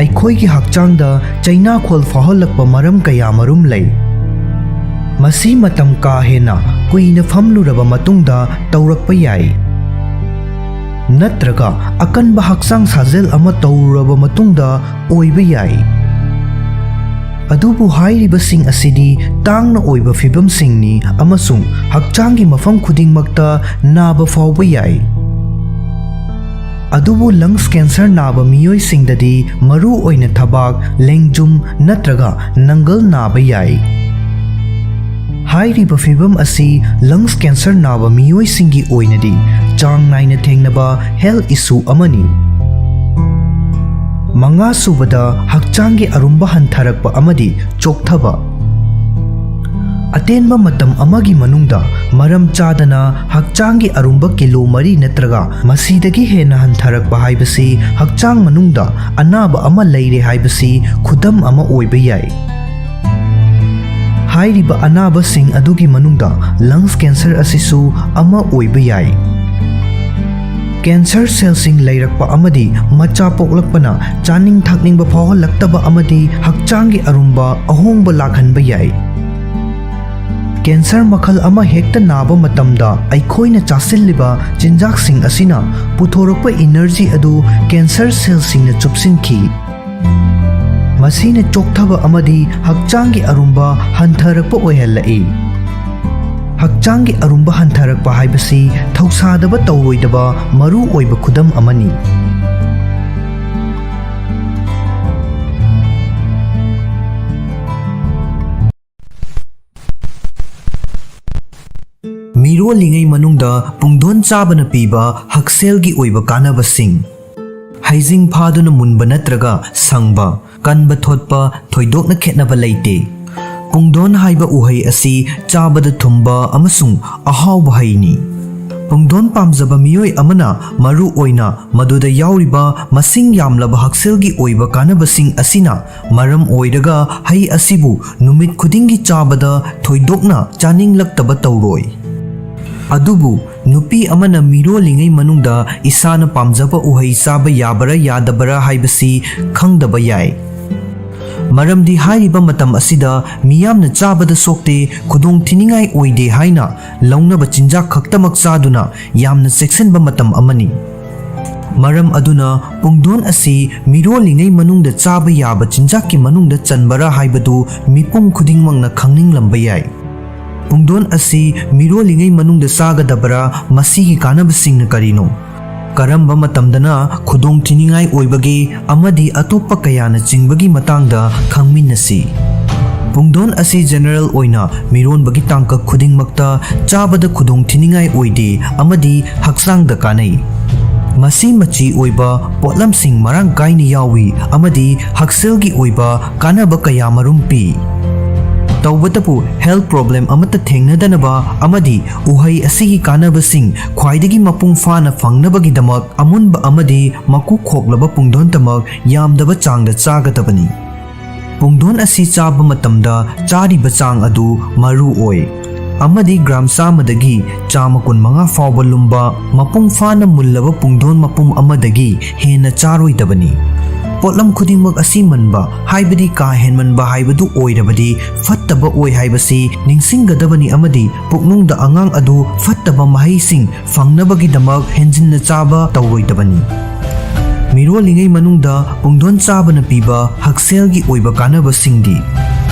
ꯑꯩꯈꯣꯏꯒꯤ ꯍꯛꯆꯥꯡꯗ ꯆꯩꯅꯥꯈꯣꯜ ꯐꯥꯎꯍꯜꯂꯛꯄ ꯃꯔꯝ ꯀꯌꯥ ꯃꯔꯨꯝ ꯂꯩ꯫ ꯃꯁꯤ ꯃꯇꯝ ꯀꯥ ꯍꯦꯟꯅ ꯀꯨꯏꯅ ꯐꯝꯂꯨꯔꯕ ꯃꯇꯨꯡꯗ ꯇꯧꯔꯛꯄ ꯌꯥꯏ, ꯅꯠꯇ꯭ꯔꯒ ꯑꯀꯟꯕ ꯍꯛꯆꯥꯡ ꯁꯥꯖꯦꯜ ꯑꯃ ꯇꯧꯔꯨꯔꯕ ꯃꯇꯨꯡꯗ ꯑꯣꯏꯕ ꯌꯥꯏ꯫ ꯑꯗꯨꯕꯨ ꯍꯥꯏꯔꯤꯕꯁꯤꯡ ꯑꯁꯤꯗꯤ ꯇꯥꯡꯅ ꯑꯣꯏꯕ ꯐꯤꯚꯝꯁꯤꯡꯅꯤ ꯑꯃꯁꯨꯡ ꯍꯛꯆꯥꯡꯒꯤ ꯃꯐꯝ ꯈꯨꯗꯤꯡꯃꯛꯇ ꯅꯥꯕ ꯐꯥꯎꯕ ꯌꯥꯏ꯫ ꯑꯗꯨꯕꯨ lungs cancer ꯅꯥꯕ ꯃꯤꯑꯣꯏꯁꯤꯡꯗꯗꯤ ꯃꯔꯨ ꯑꯣꯏꯅ ꯊꯕꯥꯛ, ꯂꯦꯡꯖꯨꯝ ꯅꯠꯇ꯭ꯔꯒ ꯅꯪꯒꯜ ꯅꯥꯕ ꯌꯥꯏ꯫ ꯍꯥꯏꯔꯤꯕ ꯐꯤꯚꯝ ꯑꯁꯤ lungs cancer ꯅꯥꯕ ꯃꯤꯑꯣꯏꯁꯤꯡꯒꯤ ꯑꯣꯏꯅꯗꯤ ꯆꯥꯡ ꯅꯥꯏꯅ ꯊꯦꯡꯅꯕ health issue ꯑꯃꯅꯤ꯫ ꯃꯉꯥꯁꯨꯕꯗ, ꯍꯛꯆꯥꯡꯒꯤ ꯑꯔꯨꯝꯕ ꯍꯟꯊꯔꯛꯄ ꯑꯃꯗꯤ ꯆꯣꯛꯊꯕ꯫ ꯑꯇꯦꯟꯕ ꯃꯇꯝ ꯑꯃꯒꯤ ꯃꯅꯨꯡꯗ ꯃꯔꯝ ꯆꯥꯗꯅ ꯍꯛꯆꯥꯡꯒꯤ ꯑꯔꯨꯝꯕ ꯀꯤꯂꯣ ꯃꯔꯤ ꯅꯠꯇ꯭ꯔꯒ ꯃꯁꯤꯗꯒꯤ ꯍꯦꯟꯅ ꯍꯟꯊꯔꯛꯄ ꯍꯥꯏꯕꯁꯤ ꯍꯛꯆꯥꯡ ꯃꯅꯨꯡꯗ ꯑꯅꯥꯕ ꯑꯃ ꯂꯩꯔꯦ ꯍꯥꯏꯕꯁꯤ ꯈꯨꯗꯝ ꯑꯃ ꯑꯣꯏꯕ ꯌꯥꯏ꯫ ꯍꯥꯏꯔꯤꯕ ꯑꯅꯥꯕꯁꯤꯡ ꯑꯗꯨꯒꯤ ꯃꯅꯨꯡꯗ lungs cancer ꯑꯁꯤꯁꯨ ꯑꯃ ꯑꯣꯏꯕ ꯌꯥꯏ꯫ Cancer cellꯁꯤꯡ ꯂꯩꯔꯛꯄ ꯑꯃꯗꯤ ꯃꯆꯥ ꯄꯣꯛꯂꯛꯄꯅ ꯆꯥꯅꯤꯡ ꯊꯛꯅꯤꯡꯕ ꯐꯥꯎꯍꯜꯂꯛꯇꯕ ꯑꯃꯗꯤ ꯍꯛꯆꯥꯡꯒꯤ ꯑꯔꯨꯝꯕ ꯑꯍꯣꯡꯕ ꯂꯥꯛꯍꯟꯕ ꯌꯥꯏ꯫ Cancer ꯃꯈꯜ ꯑꯃ ꯍꯦꯛꯇ ꯅꯥꯕ ꯃꯇꯝꯗ ꯑꯩꯈꯣꯏꯅ ꯆꯥꯁꯤꯜꯂꯤꯕ ꯆꯤꯟꯖꯥꯛꯁꯤꯡ ꯑꯁꯤꯅ ꯄꯨꯊꯣꯔꯛꯄ energy ꯑꯗꯨ cancer cellꯁꯤꯡꯅ ꯆꯨꯞꯁꯤꯟꯈꯤ꯫ ꯃꯁꯤꯅ ꯆꯣꯛꯊꯕ ꯑꯃꯗꯤ ꯍꯛꯆꯥꯡꯒꯤ ꯑꯔꯨꯝꯕ ꯍꯟꯊꯔꯛꯄ ꯑꯣꯏꯍꯜꯂꯛꯏ꯫ ꯍꯛꯆꯥꯡꯒꯤ ꯑꯔꯨꯝꯕ ꯍꯟꯊꯔꯛꯄ ꯍꯥꯏꯕꯁꯤ ꯊꯧꯁꯥꯗꯕ ꯇꯧꯔꯣꯏꯗꯕ ꯃꯔꯨ ꯑꯣꯏꯕ ꯈꯨꯗꯝ ꯑꯃꯅꯤ꯫ ꯃꯤꯔꯣꯜꯂꯤꯉꯩ ꯃꯅꯨꯡꯗ ꯄꯨꯡꯗꯣꯟ ꯆꯥꯕꯅ ꯄꯤꯕ ꯍꯛꯁꯦꯜꯒꯤ ꯑꯣꯏꯕ ꯀꯥꯟꯅꯕꯁꯤꯡ꯫ ꯍꯩꯖꯤꯡ ꯐꯥꯗꯨꯅ ꯃꯨꯟꯕ ꯅꯠꯇ꯭ꯔꯒ ꯁꯪꯕ, ꯀꯟꯕ ꯊꯣꯠꯄ ꯊꯣꯏꯗꯣꯛꯅ ꯈꯦꯠꯅꯕ ꯂꯩꯇꯦ꯫ ꯄꯨꯡꯗꯣꯟ ꯍꯥꯏꯕ ꯎꯍꯩ ꯑꯁꯤ ꯆꯥꯕꯗ ꯊꯨꯝꯕ ꯑꯃꯁꯨꯡ ꯑꯍꯥꯎꯕ ꯍꯩꯅꯤ꯫ ꯄꯨꯡꯗꯣꯟ ꯄꯥꯝꯖꯕ ꯃꯤꯑꯣꯏ ꯑꯃꯅ ꯃꯔꯨ ꯑꯣꯏꯅ ꯃꯗꯨꯗ ꯌꯥꯎꯔꯤꯕ ꯃꯁꯤꯡ ꯌꯥꯝꯂꯕ ꯍꯛꯁꯦꯜꯒꯤ ꯑꯣꯏꯕ ꯀꯥꯟꯅꯕꯁꯤꯡ ꯑꯁꯤꯅ ꯃꯔꯝ ꯑꯣꯏꯔꯒ ꯍꯩ ꯑꯁꯤꯕꯨ ꯅꯨꯃꯤꯠ ꯈꯨꯗꯤꯡꯒꯤ ꯆꯥꯕꯗ ꯊꯣꯏꯗꯣꯛꯅ ꯆꯥꯅꯤꯡꯂꯛꯇꯕ ꯇꯧꯔꯣꯏ꯫ ꯑꯗꯨꯕꯨ ꯅꯨꯄꯤ ꯑꯃꯅ ꯃꯤꯔꯣꯜꯂꯤꯉꯩ ꯃꯅꯨꯡꯗ ꯏꯁꯥꯅ ꯄꯥꯝꯖꯕ ꯎꯍꯩ ꯆꯥꯕ ꯌꯥꯕꯔꯥ ꯌꯥꯗꯕꯔꯥ ꯍꯥꯏꯕꯁꯤ ꯈꯪꯗꯕ ꯌꯥꯏ꯫ ꯃꯔꯝꯗꯤ ꯍꯥꯏꯔꯤꯕ ꯃꯇꯝ ꯑꯁꯤꯗ ꯃꯤꯌꯥꯝꯅ ꯆꯥꯕꯗ ꯁꯣꯛꯇꯦ, ꯈꯨꯗꯣꯡ ꯊꯤꯅꯤꯡꯉꯥꯏ ꯑꯣꯏꯗꯦ ꯍꯥꯏꯅ ꯂꯧꯅꯕ ꯆꯤꯟꯖꯥꯛ ꯈꯛꯇꯃꯛ ꯆꯥꯗꯨꯅ ꯌꯥꯝꯅ ꯆꯦꯛꯁꯤꯟꯕ ꯃꯇꯝ ꯑꯃꯅꯤ꯫ ꯃꯔꯝ ꯑꯗꯨꯅ ꯄꯨꯡꯗꯣꯟ ꯑꯁꯤ ꯃꯤꯔꯣꯜꯂꯤꯉꯩ ꯃꯅꯨꯡꯗ ꯆꯥꯕ ꯌꯥꯕ ꯆꯤꯟꯖꯥꯛꯀꯤ ꯃꯅꯨꯡꯗ ꯆꯟꯕꯔꯥ ꯍꯥꯏꯕꯗꯨ ꯃꯤꯄꯨꯝ ꯈꯨꯗꯤꯡꯃꯛꯅ ꯈꯪꯅꯤꯡꯂꯝꯕ ꯌꯥꯏ꯫ ꯄꯨꯡꯗꯣꯟ ꯑꯁꯤ ꯃꯤꯔꯣꯜꯂꯤꯉꯩ ꯃꯅꯨꯡꯗ ꯆꯥꯒꯗꯕꯔꯥ? ꯃꯁꯤꯒꯤ ꯀꯥꯟꯅꯕꯁꯤꯡꯅ ꯀꯔꯤꯅꯣ? ꯀꯔꯝꯕ ꯃꯇꯝꯗꯅ ꯈꯨꯗꯣꯡ ꯊꯤꯅꯤꯡꯉꯥꯏ ꯑꯣꯏꯕꯒꯦ? ꯑꯃꯗꯤ ꯑꯇꯣꯞꯄ ꯀꯌꯥꯅ ꯆꯤꯡꯕꯒꯤ ꯃꯇꯥꯡꯗ ꯈꯪꯃꯤꯟꯅꯁꯤ꯫ ꯄꯨꯡꯗꯣꯟ ꯑꯁꯤ general ꯑꯣꯏꯅ ꯃꯤꯔꯣꯟꯕꯒꯤ ꯇꯥꯡꯀꯛ ꯈꯨꯗꯤꯡꯃꯛꯇ ꯆꯥꯕꯗ ꯈꯨꯗꯣꯡ ꯊꯤꯅꯤꯡꯉꯥꯏ ꯑꯣꯏꯗꯦ ꯑꯃꯗꯤ ꯍꯛꯆꯥꯡꯗ ꯀꯥꯟꯅꯩ꯫ ꯃꯁꯤ ꯃꯆꯤ ꯑꯣꯏꯕ ꯄꯣꯠꯂꯝꯁꯤꯡ ꯃꯔꯥꯡ ꯀꯥꯏꯅ ꯌꯥꯎꯏ ꯑꯃꯗꯤ ꯍꯛꯁꯦꯜꯒꯤ ꯑꯣꯏꯕ ꯀꯥꯟꯅꯕ ꯀꯌꯥ ꯃꯔꯨꯝ ꯄꯤ꯫ ꯇꯧꯕꯇꯕꯨ health problem ꯑꯃꯠꯇ ꯊꯦꯡꯅꯗꯅꯕ ꯑꯃꯗꯤ ꯎꯍꯩ ꯑꯁꯤꯒꯤ ꯀꯥꯟꯅꯕꯁꯤꯡ ꯈ꯭ꯋꯥꯏꯗꯒꯤ ꯃꯄꯨꯡ ꯐꯥꯅ ꯐꯪꯅꯕꯒꯤꯗꯃꯛ ꯑꯃꯨꯟꯕ ꯑꯃꯗꯤ ꯃꯀꯨ ꯈꯣꯛꯂꯕ ꯄꯨꯡꯗꯣꯟꯇꯃꯛ ꯌꯥꯝꯗꯕ ꯆꯥꯡꯗ ꯆꯥꯒꯗꯕꯅꯤ꯫ ꯄꯨꯡꯗꯣꯟ ꯑꯁꯤ ꯆꯥꯕ ꯃꯇꯝꯗ ꯆꯥꯔꯤꯕ ꯆꯥꯡ ꯑꯗꯨ ꯃꯔꯨ ꯑꯣꯏ ꯑꯃꯗꯤ gram ꯆꯥꯝꯃꯗꯒꯤ ꯆꯥꯝꯃ ꯀꯨꯟꯃꯉꯥ ꯐꯥꯎꯕ ꯂꯨꯝꯕ ꯃꯄꯨꯡ ꯐꯥꯅ ꯃꯨꯜꯂꯕ ꯄꯨꯡꯗꯣꯟ ꯃꯄꯨꯝ ꯑꯃꯗꯒꯤ ꯍꯦꯟꯅ ꯆꯥꯔꯣꯏꯗꯕꯅꯤ꯫ ꯄꯣꯠꯂꯝ ꯈꯨꯗꯤꯡꯃꯛ ꯑꯁꯤ ꯃꯟꯕ ꯍꯥꯏꯕꯗꯤ ꯀꯥ ꯍꯦꯟꯃꯟꯕ ꯍꯥꯏꯕꯗꯨ ꯑꯣꯏꯔꯕꯗꯤ ꯐꯠꯇꯕ ꯑꯣꯏ ꯍꯥꯏꯕꯁꯤ ꯅꯤꯡꯁꯤꯡꯒꯗꯕꯅꯤ ꯑꯃꯗꯤ ꯄꯨꯛꯅꯨꯡꯗ ꯑꯉꯥꯡ ꯑꯗꯨ ꯐꯠꯇꯕ ꯃꯍꯩꯁꯤꯡ ꯐꯪꯅꯕꯒꯤꯗꯃꯛ ꯍꯦꯟꯖꯤꯟꯅ ꯆꯥꯕ ꯇꯧꯔꯣꯏꯗꯕꯅꯤ꯫ ꯃꯤꯔꯣꯜꯂꯤꯉꯩ ꯃꯅꯨꯡꯗ ꯄꯨꯡꯗꯣꯟ ꯆꯥꯕꯅ ꯄꯤꯕ ꯍꯛꯁꯦꯜꯒꯤ ꯑꯣꯏꯕ ꯀꯥꯟꯅꯕꯁꯤꯡꯗꯤ: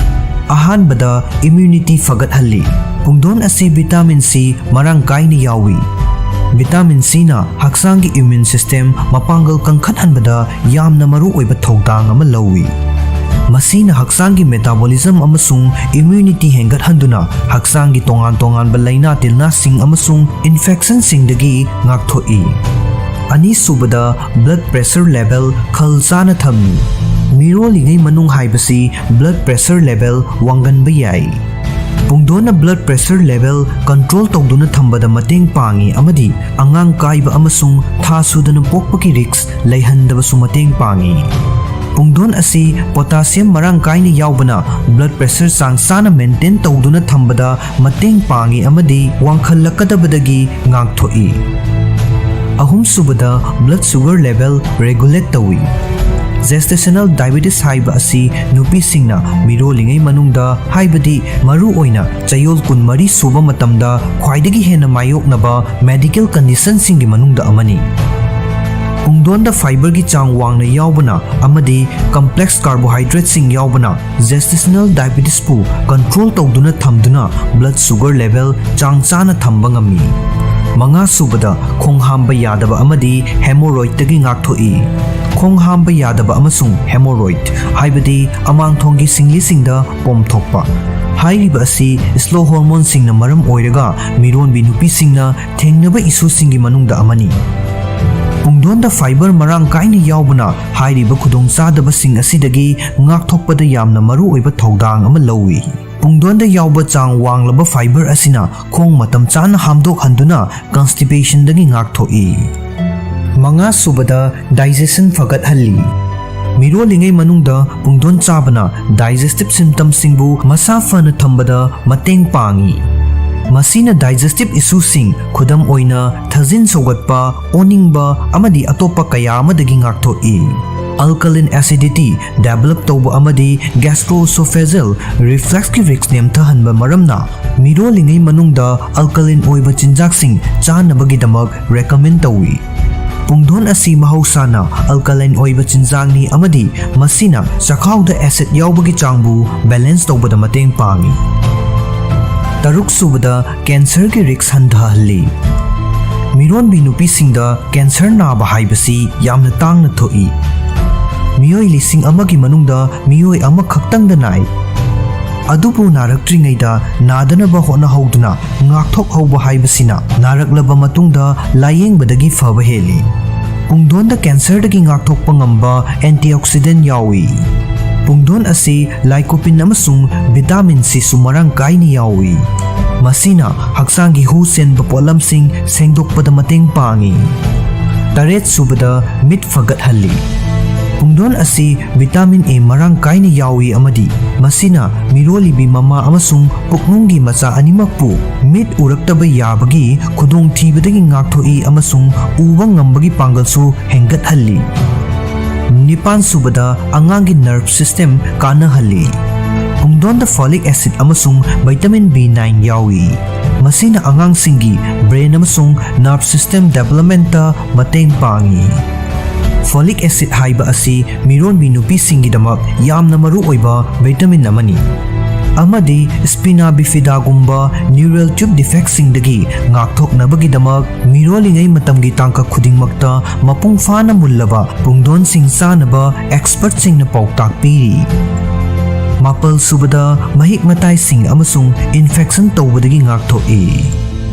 ꯑꯍꯥꯟꯕꯗ, immunity ꯐꯒꯠꯍꯜꯂꯤ꯫ ꯄꯨꯡꯗꯣꯟ ꯑꯁꯤ vitamin C ꯃꯔꯥꯡ ꯀꯥꯏꯅ ꯌꯥꯎꯏ꯫ Vitamin Cꯅ ꯍꯛꯆꯥꯡꯒꯤ immune system ꯃꯄꯥꯡꯒꯜ ꯀꯟꯈꯠꯍꯟꯕꯗ ꯌꯥꯝꯅ ꯃꯔꯨꯑꯣꯏꯕ ꯊꯧꯗꯥꯡ ꯑꯃ ꯂꯧꯏ꯫ ꯃꯁꯤꯅ ꯍꯛꯆꯥꯡꯒꯤ metabolism ꯑꯃꯁꯨꯡ immunity ꯍꯦꯟꯒꯠꯍꯟꯗꯨꯅ ꯍꯛꯆꯥꯡꯒꯤ ꯇꯣꯉꯥꯟ ꯇꯣꯉꯥꯟꯕ ꯂꯥꯏꯅꯥ ꯇꯤꯜꯅꯥꯁꯤꯡ ꯑꯃꯁꯨꯡ infectionꯁꯤꯡꯗꯒꯤ ꯉꯥꯛꯊꯣꯛꯏ꯫ ꯑꯅꯤꯁꯨꯕꯗ, blood pressure level ꯈꯜ ꯆꯥꯅ ꯊꯝꯃꯤ꯫ ꯃꯤꯔꯣꯜꯂꯤꯉꯩ ꯃꯅꯨꯡ ꯍꯥꯏꯕꯁꯤ blood pressure level ꯋꯥꯡꯒꯟꯕ ꯌꯥꯏ꯫ ꯄꯨꯡꯗꯣꯟꯅ blood pressure level control ꯇꯧꯗꯨꯅ ꯊꯝꯕꯗ ꯃꯇꯦꯡ ꯄꯥꯡꯏ ꯑꯃꯗꯤ ꯑꯉꯥꯡ ꯀꯥꯏꯕ ꯑꯃꯁꯨꯡ ꯊꯥ ꯁꯨꯗꯅ ꯄꯣꯛꯄꯒꯤ risk ꯂꯩꯍꯟꯗꯕꯁꯨ ꯃꯇꯦꯡ ꯄꯥꯡꯏ꯫ ꯄꯨꯡꯗꯣꯟ ꯑꯁꯤ potassium ꯃꯔꯥꯡ ꯀꯥꯏꯅ ꯌꯥꯎꯕꯅ blood pressure ꯆꯥꯡ ꯆꯥꯅ maintain ꯇꯧꯗꯨꯅ ꯊꯝꯕꯗ ꯃꯇꯦꯡ ꯄꯥꯡꯏ ꯑꯃꯗꯤ ꯋꯥꯡꯈꯠꯂꯛꯀꯗꯕꯗꯒꯤ ꯉꯥꯛꯊꯣꯛꯏ꯫ ꯑꯍꯨꯝꯁꯨꯕꯗ, blood sugar level regulate ꯇꯧꯏ꯫ Gestational diabetes ꯍꯥꯏꯕ ꯑꯁꯤ ꯅꯨꯄꯤꯁꯤꯡꯅ ꯃꯤꯔꯣꯜꯂꯤꯉꯩ ꯃꯅꯨꯡꯗ, ꯍꯥꯏꯕꯗꯤ ꯃꯔꯨꯑꯣꯏꯅ ꯆꯌꯣꯜ ꯀꯨꯟꯃꯔꯤ ꯁꯨꯕ ꯃꯇꯝꯗ ꯈ꯭ꯋꯥꯏꯗꯒꯤ ꯍꯦꯟꯅ ꯃꯥꯌꯣꯛꯅꯕ medical conditionꯁꯤꯡꯒꯤ ꯃꯅꯨꯡꯗ ꯑꯃꯅꯤ꯫ ꯄꯨꯡꯗꯣꯟꯗ fiberꯒꯤ ꯆꯥꯡ ꯋꯥꯡꯅ ꯌꯥꯎꯕꯅ ꯑꯃꯗꯤ complex carbohydrateꯁꯤꯡ ꯌꯥꯎꯕꯅ gestational diabetesꯄꯨ control ꯇꯧꯗꯨꯅ ꯊꯝꯗꯨꯅ blood sugar level ꯆꯥꯡ ꯆꯥꯅ ꯊꯝꯕ ꯉꯝꯃꯤ꯫ ꯃꯉꯥꯁꯨꯕꯗ, ꯈꯣꯡ ꯍꯥꯝꯕ ꯌꯥꯗꯕ ꯑꯃꯗꯤ hemorrhoidꯇꯒꯤ ꯉꯥꯛꯊꯣꯛꯏ꯫ ꯈꯣꯡ ꯍꯥꯝꯕ ꯌꯥꯗꯕ ꯑꯃꯁꯨꯡ hemorrhoid, ꯍꯥꯏꯕꯗꯤ ꯑꯃꯥꯡꯊꯣꯡꯒꯤ ꯁꯤꯡꯂꯤꯁꯤꯡꯗ ꯄꯣꯝꯊꯣꯛꯄ, ꯍꯥꯏꯔꯤꯕ ꯑꯁꯤ slow hormoneꯁꯤꯡꯅ ꯃꯔꯝ ꯑꯣꯏꯔꯒ ꯃꯤꯔꯣꯟꯕꯤ ꯅꯨꯄꯤꯁꯤꯡꯅ ꯊꯦꯡꯅꯕ issueꯁꯤꯡꯒꯤ ꯃꯅꯨꯡꯗ ꯑꯃꯅꯤ꯫ ꯄꯨꯡꯗꯣꯟꯗ fiber ꯃꯔꯥꯡ ꯀꯥꯏꯅ ꯌꯥꯎꯕꯅ ꯍꯥꯏꯔꯤꯕ ꯈꯨꯗꯣꯡꯆꯥꯗꯕꯁꯤꯡ ꯑꯁꯤꯗꯒꯤ ꯉꯥꯛꯊꯣꯛꯄꯗ ꯌꯥꯝꯅ ꯃꯔꯨꯑꯣꯏꯕ ꯊꯧꯗꯥꯡ ꯑꯃ ꯂꯧꯏ꯫ ꯄꯨꯡꯗꯣꯟꯗ ꯌꯥꯎꯕ ꯆꯥꯡ ꯋꯥꯡꯂꯕ fiber ꯑꯁꯤꯅ ꯈꯣꯡ ꯃꯇꯝ ꯆꯥꯅ ꯍꯥꯝꯗꯣꯛꯍꯟꯗꯨꯅ constipationꯗꯒꯤ ꯉꯥꯛꯊꯣꯛꯏ꯫ ꯃꯉꯥ ꯁꯨꯕꯗ, digestion ꯐꯒꯠꯍꯜꯂꯤ꯫ ꯃꯤꯔꯣꯜꯂꯤꯉꯩ ꯃꯅꯨꯡꯗ ꯄꯨꯡꯗꯣꯟ ꯆꯥꯕꯅ digestive symptomꯁꯤꯡꯕꯨ ꯃꯁꯥ ꯐꯅ ꯊꯝꯕꯗ ꯃꯇꯦꯡ ꯄꯥꯡꯏ꯫ ꯃꯁꯤꯅ digestive issueꯁꯤꯡ, ꯈꯨꯗꯝ ꯑꯣꯏꯅ ꯊꯥꯖꯤꯟ ꯁꯧꯒꯠꯄ, ꯑꯣꯅꯤꯡꯕ ꯑꯃꯗꯤ ꯑꯇꯣꯞꯄ ꯀꯌꯥ ꯑꯃꯗꯒꯤ ꯉꯥꯛꯊꯣꯛꯏ꯫ Alkaline acidity develop ꯇꯧꯕ ꯑꯃꯗꯤ gastroesophageal refluxꯀꯤ risk ꯅꯦꯝꯊꯍꯟꯕ ꯃꯔꯝꯅ ꯃꯤꯔꯣꯜꯂꯤꯉꯩ ꯃꯅꯨꯡꯗ alkaline ꯑꯣꯏꯕ ꯆꯤꯟꯖꯥꯛꯁꯤꯡ ꯆꯥꯅꯕꯒꯤꯗꯃꯛ recommend ꯇꯧꯏ꯫ ꯄꯨꯡꯗꯣꯟ ꯑꯁꯤ ꯃꯍꯧꯁꯥꯅ alkaline ꯑꯣꯏꯕ ꯆꯤꯟꯖꯥꯛꯅꯤ ꯑꯃꯗꯤ ꯃꯁꯤꯅ ꯆꯈꯥꯎꯗ acid ꯌꯥꯎꯕꯒꯤ ꯆꯥꯡꯕꯨ balance ꯇꯧꯕꯗ ꯃꯇꯦꯡ ꯄꯥꯡꯏ꯫ ꯇꯔꯨꯛ ꯁꯨꯕꯗ, cancerꯒꯤ risk ꯍꯟꯊꯍꯜꯂꯤ꯫ ꯃꯤꯔꯣꯟꯕꯤ ꯅꯨꯄꯤꯁꯤꯡꯗ cancer ꯅꯥꯕ ꯍꯥꯏꯕꯁꯤ ꯌꯥꯝꯅ ꯇꯥꯡꯅ ꯊꯣꯛꯏ꯫ ꯃꯤꯑꯣꯏ ꯂꯤꯁꯤꯡ ꯑꯃꯒꯤ ꯃꯅꯨꯡꯗ ꯃꯤꯑꯣꯏ ꯑꯃꯈꯛꯇꯪꯗ ꯅꯥꯏ꯫ ꯑꯗꯨꯕꯨ ꯅꯥꯔꯛꯇ꯭ꯔꯤꯉꯩꯗ ꯅꯥꯗꯅꯕ ꯍꯣꯠꯅꯍꯧꯗꯨꯅ ꯉꯥꯛꯊꯣꯛꯍꯧꯕ ꯍꯥꯏꯕꯁꯤꯅ ꯅꯥꯔꯛꯂꯕ ꯃꯇꯨꯡꯗ ꯂꯥꯌꯦꯡꯕꯗꯒꯤ ꯐꯕ ꯍꯦꯜꯂꯤ꯫ ꯄꯨꯡꯗꯣꯟꯗ cancerꯗꯒꯤ ꯉꯥꯛꯊꯣꯛꯄ ꯉꯝꯕ antioxidant ꯌꯥꯎꯏ꯫ ꯄꯨꯡꯗꯣꯟ ꯑꯁꯤ lycopene ꯑꯃꯁꯨꯡ vitamin Cꯁꯨ ꯃꯔꯥꯡ ꯀꯥꯏꯅ ꯌꯥꯎꯏ꯫ ꯃꯁꯤꯅ ꯍꯛꯆꯥꯡꯒꯤ ꯍꯨ ꯆꯦꯟꯕ ꯄꯣꯠꯂꯝꯁꯤꯡ ꯁꯦꯡꯗꯣꯛꯄꯗ ꯃꯇꯦꯡ ꯄꯥꯡꯏ꯫ ꯇꯔꯦꯠ ꯁꯨꯕꯗ, ꯃꯤꯠ ꯐꯒꯠꯍꯜꯂꯤ꯫ ꯄꯨꯡꯗꯣꯟ ꯑꯁꯤ vitamin A ꯃꯔꯥꯡ ꯀꯥꯏꯅ ꯌꯥꯎꯏ ꯑꯃꯗꯤ ꯃꯁꯤꯅ ꯃꯤꯔꯣꯜꯂꯤꯕꯤ ꯃꯃꯥ ꯑꯃꯁꯨꯡ ꯄꯨꯛꯅꯨꯡꯒꯤ ꯃꯆꯥ ꯑꯅꯤꯃꯛꯄꯨ ꯃꯤꯠ ꯎꯔꯛꯇꯕ ꯌꯥꯕꯒꯤ ꯈꯨꯗꯣꯡꯊꯤꯕꯗꯒꯤ ꯉꯥꯛꯊꯣꯛꯏ ꯑꯃꯁꯨꯡ ꯎꯕ ꯉꯝꯕꯒꯤ ꯄꯥꯡꯒꯜꯁꯨ ꯍꯦꯟꯒꯠꯍꯜꯂꯤ꯫ ꯅꯤꯄꯥꯟ ꯁꯨꯕꯗ, ꯑꯉꯥꯡꯒꯤ nerve system ꯀꯥꯟꯅꯍꯜꯂꯤ꯫ ꯄꯨꯡꯗꯣꯟꯗ folic acid ꯑꯃꯁꯨꯡ vitamin B nine ꯌꯥꯎꯏ꯫ ꯃꯁꯤꯅ ꯑꯉꯥꯡꯁꯤꯡꯒꯤ brain ꯑꯃꯁꯨꯡ nerve system developmentꯇ ꯃꯇꯦꯡ ꯄꯥꯡꯏ꯫ Folic acid ꯍꯥꯏꯕ ꯑꯁꯤ ꯃꯤꯔꯣꯟꯕꯤ ꯅꯨꯄꯤꯁꯤꯡꯒꯤꯗꯃꯛ ꯌꯥꯝꯅ ꯃꯔꯨꯑꯣꯏꯕ vitamin ꯑꯃꯅꯤ ꯑꯃꯗꯤ spina bifidaꯒꯨꯝꯕ neural tube defectꯁꯤꯡꯗꯒꯤ ꯉꯥꯛꯊꯣꯛꯅꯕꯒꯤꯗꯃꯛ ꯃꯤꯔꯣꯜꯂꯤꯉꯩ ꯃꯇꯝꯒꯤ ꯇꯥꯡꯀꯛ ꯈꯨꯗꯤꯡꯃꯛꯇ ꯃꯄꯨꯡ ꯐꯥꯅ ꯃꯨꯜꯂꯕ ꯄꯨꯡꯗꯣꯟꯁꯤꯡ ꯆꯥꯅꯕ expertꯁꯤꯡꯅ ꯄꯥꯎꯇꯥꯛ ꯄꯤꯔꯤ꯫ ꯃꯥꯄꯜ ꯁꯨꯕꯗ, ꯃꯍꯤꯛ ꯃꯇꯥꯏꯁꯤꯡ ꯑꯃꯁꯨꯡ infection ꯇꯧꯕꯗꯒꯤ ꯉꯥꯛꯊꯣꯛꯏ꯫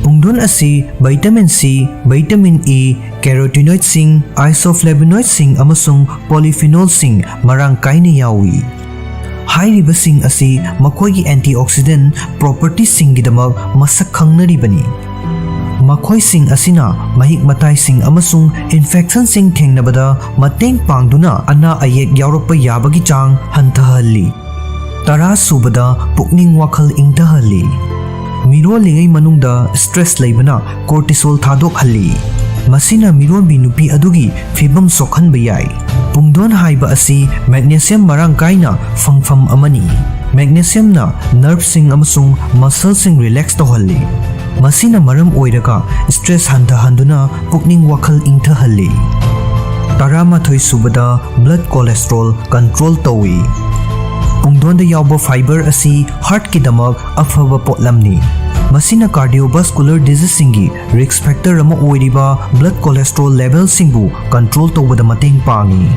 ꯄꯨꯡꯗꯣꯟ ꯑꯁꯤ vitamin C, vitamin E, carotenoidꯁꯤꯡ, isoflavonoidꯁꯤꯡ ꯑꯃꯁꯨꯡ polyphenolꯁꯤꯡ ꯃꯔꯥꯡ ꯀꯥꯏꯅ ꯌꯥꯎꯏ꯫ ꯍꯥꯏꯔꯤꯕꯁꯤꯡ ꯑꯁꯤ ꯃꯈꯣꯏꯒꯤ antioxidant propertiesꯁꯤꯡꯒꯤꯗꯃꯛ ꯃꯁꯛ ꯈꯪꯅꯔꯤꯕꯅꯤ꯫ ꯃꯈꯣꯏꯁꯤꯡ ꯑꯁꯤꯅ ꯃꯍꯤꯛ ꯃꯇꯥꯏꯁꯤꯡ ꯑꯃꯁꯨꯡ infectionꯁꯤꯡ ꯊꯦꯡꯅꯕꯗ ꯃꯇꯦꯡ ꯄꯥꯡꯗꯨꯅ ꯑꯅꯥ ꯑꯌꯦꯛ ꯌꯥꯎꯔꯛꯄ ꯌꯥꯕꯒꯤ ꯆꯥꯡ ꯍꯟꯊꯍꯜꯂꯤ꯫ ꯇꯔꯥ ꯁꯨꯕꯗ, ꯄꯨꯛꯅꯤꯡ ꯋꯥꯈꯜ ꯏꯪꯊꯍꯜꯂꯤ꯫ ꯃꯤꯔꯣꯜꯂꯤꯉꯩ ꯃꯅꯨꯡꯗ stress ꯂꯩꯕꯅ cortisol ꯊꯥꯗꯣꯛꯍꯜꯂꯤ꯫ ꯃꯁꯤꯅ ꯃꯤꯔꯣꯟꯕꯤ ꯅꯨꯄꯤ ꯑꯗꯨꯒꯤ ꯐꯤꯕꯝ ꯁꯣꯛꯍꯟꯕ ꯌꯥꯏ꯫ ꯄꯨꯡꯗꯣꯟ ꯍꯥꯏꯕ ꯑꯁꯤ magnesium ꯃꯔꯥꯡ ꯀꯥꯏꯅ ꯐꯪꯐꯝ ꯑꯃꯅꯤ꯫ Magnesiumꯅ nerveꯁꯤꯡ ꯑꯃꯁꯨꯡ muscleꯁꯤꯡ relax ꯇꯧꯍꯜꯂꯤ꯫ ꯃꯁꯤꯅ ꯃꯔꯝ ꯑꯣꯏꯔꯒ stress ꯍꯟꯊꯍꯟꯗꯨꯅ ꯄꯨꯛꯅꯤꯡ ꯋꯥꯈꯜ ꯏꯪꯊꯍꯜꯂꯤ꯫ ꯇꯔꯥꯃꯥꯊꯣꯏ ꯁꯨꯕꯗ, blood cholesterol control ꯇꯧꯏ꯫ ꯄꯨꯡꯗꯣꯟꯗ ꯌꯥꯎꯕ fibre ꯑꯁꯤ heartꯀꯤꯗꯃꯛ ꯑꯐꯕ ꯄꯣꯠꯂꯝꯅꯤ꯫ ꯃꯁꯤꯅ cardiovascular diseaseꯁꯤꯡꯒꯤ risk factor ꯑꯃ ꯑꯣꯏꯔꯤꯕ blood cholesterol levelꯁꯤꯡꯕꯨ control ꯇꯧꯕꯗ ꯃꯇꯦꯡ ꯄꯥꯡꯏ꯫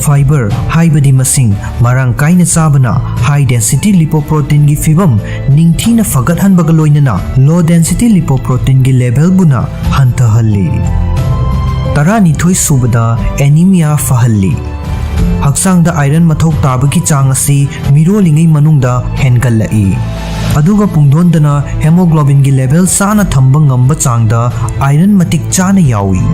Fibre ꯍꯥꯏꯕꯗꯤ ꯃꯁꯤꯡ ꯃꯔꯥꯡ ꯀꯥꯏꯅ ꯆꯥꯕꯅ high density lipoproteinꯒꯤ ꯐꯤꯕꯝ ꯅꯤꯡꯊꯤꯅ ꯐꯒꯠꯍꯟꯕꯒ ꯂꯣꯏꯅꯅ low density lipoproteinꯒꯤ levelꯕꯨꯅ ꯍꯟꯊꯍꯜꯂꯤ꯫ ꯇꯔꯥꯅꯤꯊꯣꯏ ꯁꯨꯕꯗ, anemia ꯐꯍꯜꯂꯤ꯫ ꯍꯛꯆꯥꯡꯗ iron ꯃꯊꯧ ꯇꯥꯕꯒꯤ ꯆꯥꯡ ꯑꯁꯤ ꯃꯤꯔꯣꯜꯂꯤꯉꯩ ꯃꯅꯨꯡꯗ ꯍꯦꯟꯒꯠꯂꯛꯏ꯫ ꯑꯗꯨꯒ ꯄꯨꯡꯗꯣꯟꯗꯅ hemoglobinꯒꯤ level ꯆꯥꯅ ꯊꯝꯕ ꯉꯝꯕ ꯆꯥꯡꯗ iron ꯃꯇꯤꯛ ꯆꯥꯅ ꯌꯥꯎꯏ꯫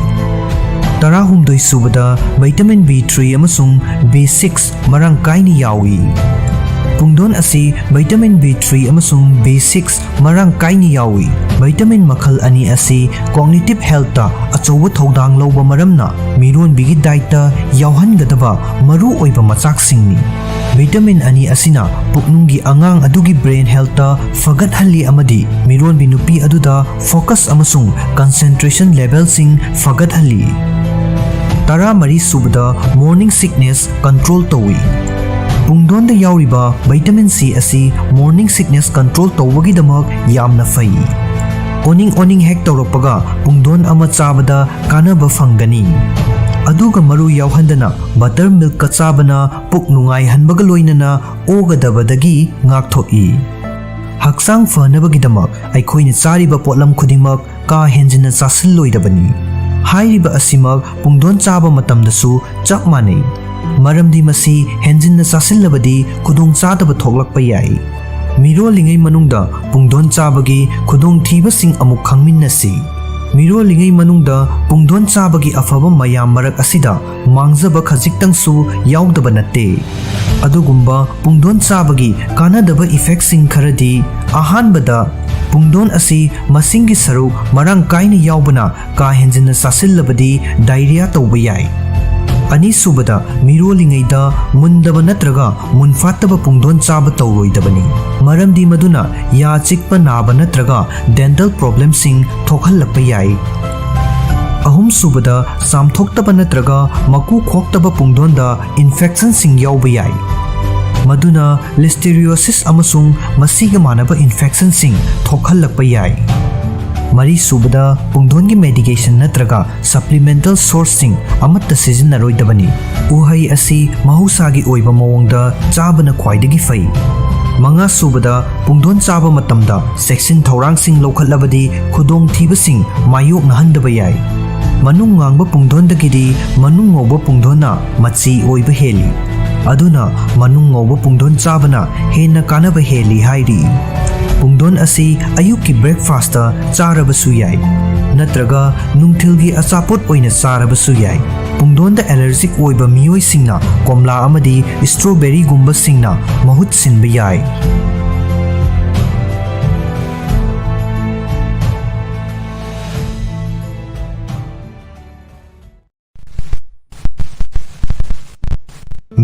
ꯇꯔꯥꯍꯨꯝꯗꯣꯏ ꯁꯨꯕꯗ, vitamin B three ꯑꯃꯁꯨꯡ B six ꯃꯔꯥꯡ ꯀꯥꯏꯅ ꯌꯥꯎꯏ꯫ ꯄꯨꯡꯗꯣꯟ ꯑꯁꯤ vitamin B three ꯑꯃꯁꯨꯡ B six ꯃꯔꯥꯡ ꯀꯥꯏꯅ ꯌꯥꯎꯏ꯫ Vitamin ꯃꯈꯜ ꯑꯅꯤ ꯑꯁꯤ cognitive healthꯇ ꯑꯆꯧꯕ ꯊꯧꯗꯥꯡ ꯂꯧꯕ ꯃꯔꯝꯅ ꯃꯤꯔꯣꯟꯕꯤꯒꯤ dietꯇ ꯌꯥꯎꯍꯟꯒꯗꯕ ꯃꯔꯨ ꯑꯣꯏꯕ ꯃꯆꯥꯛꯁꯤꯡꯅꯤ꯫ Vitamin ꯑꯅꯤ ꯑꯁꯤꯅ ꯄꯨꯛꯅꯨꯡꯒꯤ ꯑꯉꯥꯡ ꯑꯗꯨꯒꯤ brain healthꯇ ꯐꯒꯠꯍꯜꯂꯤ ꯑꯃꯗꯤ ꯃꯤꯔꯣꯟꯕꯤ ꯅꯨꯄꯤ ꯑꯗꯨꯗ focus ꯑꯃꯁꯨꯡ concentration levelꯁꯤꯡ ꯐꯒꯠꯍꯜꯂꯤ꯫ ꯇꯔꯥꯃꯔꯤ ꯁꯨꯕꯗ, morning sickness control ꯇꯧꯏ꯫ ꯄꯨꯡꯗꯣꯟꯗ ꯌꯥꯎꯔꯤꯕ vitamin C ꯑꯁꯤ morning sickness control ꯇꯧꯕꯒꯤꯗꯃꯛ ꯌꯥꯝꯅ ꯐꯩ꯫ ꯑꯣꯅꯤꯡ ꯑꯣꯅꯤꯡ ꯍꯦꯛ ꯇꯧꯔꯛꯄꯒ ꯄꯨꯡꯗꯣꯟ ꯑꯃ ꯆꯥꯕꯗ ꯀꯥꯟꯅꯕ ꯐꯪꯒꯅꯤ꯫ ꯑꯗꯨꯒ ꯃꯔꯨ ꯌꯥꯎꯍꯟꯗꯅ buttermilkꯀ ꯆꯥꯕꯅ ꯄꯨꯛ ꯅꯨꯡꯉꯥꯏꯍꯟꯕꯒ ꯂꯣꯏꯅꯅ ꯑꯣꯒꯗꯕꯗꯒꯤ ꯉꯥꯛꯊꯣꯛꯏ꯫ ꯍꯛꯆꯥꯡ ꯐꯅꯕꯒꯤꯗꯃꯛ ꯑꯩꯈꯣꯏꯅ ꯆꯥꯔꯤꯕ ꯄꯣꯠꯂꯝ ꯈꯨꯗꯤꯡꯃꯛ ꯀꯥ ꯍꯦꯟꯖꯤꯟꯅ ꯆꯥꯁꯤꯜꯂꯣꯏꯗꯕꯅꯤ꯫ ꯍꯥꯏꯔꯤꯕ ꯑꯁꯤꯃꯛ ꯄꯨꯡꯗꯣꯟ ꯆꯥꯕ ꯃꯇꯝꯗꯁꯨ ꯆꯞ ꯃꯥꯟꯅꯩ꯫ ꯃꯔꯝꯗꯤ ꯃꯁꯤ ꯍꯦꯟꯖꯤꯟꯅ ꯆꯥꯁꯤꯜꯂꯕꯗꯤ ꯈꯨꯗꯣꯡꯆꯥꯗꯕ ꯊꯣꯛꯂꯛꯄ ꯌꯥꯏ꯫ ꯃꯤꯔꯣꯜꯂꯤꯉꯩ ꯃꯅꯨꯡꯗ ꯄꯨꯡꯗꯣꯟ ꯆꯥꯕꯒꯤ ꯈꯨꯗꯣꯡꯊꯤꯕꯁꯤꯡ ꯑꯃꯨꯛ ꯈꯪꯃꯤꯟꯅꯁꯤ꯫ ꯃꯤꯔꯣꯜꯂꯤꯉꯩ ꯃꯅꯨꯡꯗ ꯄꯨꯡꯗꯣꯟ ꯆꯥꯕꯒꯤ ꯑꯐꯕ ꯃꯌꯥꯝ ꯃꯔꯛ ꯑꯁꯤꯗ ꯃꯥꯡꯖꯕ ꯈꯖꯤꯛꯇꯪꯁꯨ ꯌꯥꯎꯗꯕ ꯅꯠꯇꯦ꯫ ꯑꯗꯨꯒꯨꯝꯕ ꯄꯨꯡꯗꯣꯟ ꯆꯥꯕꯒꯤ ꯀꯥꯟꯅꯗꯕ ꯏꯐꯦꯛꯁꯤꯡ ꯈꯔꯗꯤ, ꯑꯍꯥꯟꯕꯗ, ꯄꯨꯡꯗꯣꯟ ꯑꯁꯤ ꯃꯁꯤꯡꯒꯤ ꯁꯔꯨꯛ ꯃꯔꯥꯡ ꯀꯥꯏꯅ ꯌꯥꯎꯕꯅ ꯀꯥ ꯍꯦꯟꯖꯤꯟꯅ ꯆꯥꯁꯤꯜꯂꯕꯗꯤ ꯗꯥꯏꯔꯤꯌꯥ ꯇꯧꯕ ꯌꯥꯏ꯫ ꯑꯅꯤꯁꯨꯕꯗ, ꯃꯤꯔꯣꯜꯂꯤꯉꯩꯗ ꯃꯨꯟꯗꯕ ꯅꯠꯇ꯭ꯔꯒ ꯃꯨꯟꯐꯥꯠꯇꯕ ꯄꯨꯡꯗꯣꯟ ꯆꯥꯕ ꯇꯧꯔꯣꯏꯗꯕꯅꯤ, ꯃꯔꯝꯗꯤ ꯃꯗꯨꯅ ꯌꯥ ꯆꯤꯛꯄ ꯅꯥꯕ ꯅꯠꯇ꯭ꯔꯒ ꯗꯦꯟꯇꯜ ꯄ꯭ꯔꯣꯕ꯭ꯂꯦꯝꯁꯤꯡ ꯊꯣꯛꯍꯜꯂꯛꯄ ꯌꯥꯏ꯫ ꯑꯍꯨꯝꯁꯨꯕꯗ, ꯆꯥꯝꯊꯣꯛꯇꯕ ꯅꯠꯇ꯭ꯔꯒ ꯃꯀꯨ ꯈꯣꯛꯇꯕ ꯄꯨꯡꯗꯣꯟꯗ ꯏꯟꯐꯦꯛꯁꯟꯁꯤꯡ ꯌꯥꯎꯕ ꯌꯥꯏ, ꯃꯗꯨꯅ ꯂꯤꯁꯇꯦꯔꯤꯌꯣꯁꯤꯁ ꯑꯃꯁꯨꯡ ꯃꯁꯤꯒ ꯃꯥꯟꯅꯕ ꯏꯟꯐꯦꯛꯁꯟꯁꯤꯡ ꯊꯣꯛꯍꯜꯂꯛꯄ ꯌꯥꯏ꯫ ꯃꯔꯤꯁꯨꯕꯗ, ꯄꯨꯡꯗꯣꯟꯒꯤ ꯃꯦꯗꯤꯀꯦꯁꯟ ꯅꯠꯇ꯭ꯔꯒ ꯁꯄ꯭ꯂꯤꯃꯦꯟꯇꯦꯜ ꯁꯣꯔꯁꯁꯤꯡ ꯑꯃꯠꯇ ꯁꯤꯖꯤꯟꯅꯔꯣꯏꯗꯕꯅꯤ꯫ ꯎꯍꯩ ꯑꯁꯤ ꯃꯍꯧꯁꯥꯒꯤ ꯑꯣꯏꯕ ꯃꯑꯣꯡꯗ ꯆꯥꯕꯅ ꯈ꯭ꯋꯥꯏꯗꯒꯤ ꯐꯩ꯫ ꯃꯉꯥꯁꯨꯕꯗ, ꯄꯨꯡꯗꯣꯟ ꯆꯥꯕ ꯃꯇꯝꯗ ꯆꯦꯛꯁꯤꯟ ꯊꯧꯔꯥꯡꯁꯤꯡ ꯂꯧꯈꯠꯂꯕꯗꯤ ꯈꯨꯗꯣꯡꯊꯤꯕꯁꯤꯡ ꯃꯥꯌꯣꯛꯅꯍꯟꯗꯕ ꯌꯥꯏ꯫ ꯃꯅꯨꯡ ꯉꯥꯡꯕ ꯄꯨꯡꯗꯣꯟꯗꯒꯤꯗꯤ ꯃꯅꯨꯡ ꯉꯧꯕ ꯄꯨꯡꯗꯣꯟꯅ ꯃꯆꯤ ꯑꯣꯏꯕ ꯍꯦꯜꯂꯤ꯫ ꯑꯗꯨꯅ ꯃꯅꯨꯡ ꯉꯧꯕ ꯄꯨꯡꯗꯣꯟ ꯆꯥꯕꯅ ꯍꯦꯟꯅ ꯀꯥꯟꯅꯕ ꯍꯦꯜꯂꯤ ꯍꯥꯏꯔꯤ꯫ ꯄꯨꯡꯗꯣꯟ ꯑꯁꯤ ꯑꯌꯨꯛꯀꯤ ꯕ꯭ꯔꯦꯛꯐꯥꯁꯇ ꯆꯥꯔꯕꯁꯨ ꯌꯥꯏ, ꯅꯠꯇ꯭ꯔꯒ ꯅꯨꯡꯊꯤꯜꯒꯤ ꯑꯆꯥꯄꯣꯠ ꯑꯣꯏꯅ ꯆꯥꯔꯕꯁꯨ ꯌꯥꯏ꯫ ꯄꯨꯡꯗꯣꯟꯗ ꯑꯦꯂꯔꯖꯤꯛ ꯑꯣꯏꯕ ꯃꯤꯑꯣꯏꯁꯤꯡꯅ ꯀꯣꯝꯂꯥ ꯑꯃꯗꯤ ꯁ꯭ꯇ꯭ꯔꯣꯕꯦꯔꯤꯒꯨꯝꯕꯁꯤꯡꯅ ꯃꯍꯨꯠ ꯁꯤꯟꯕ ꯌꯥꯏ꯫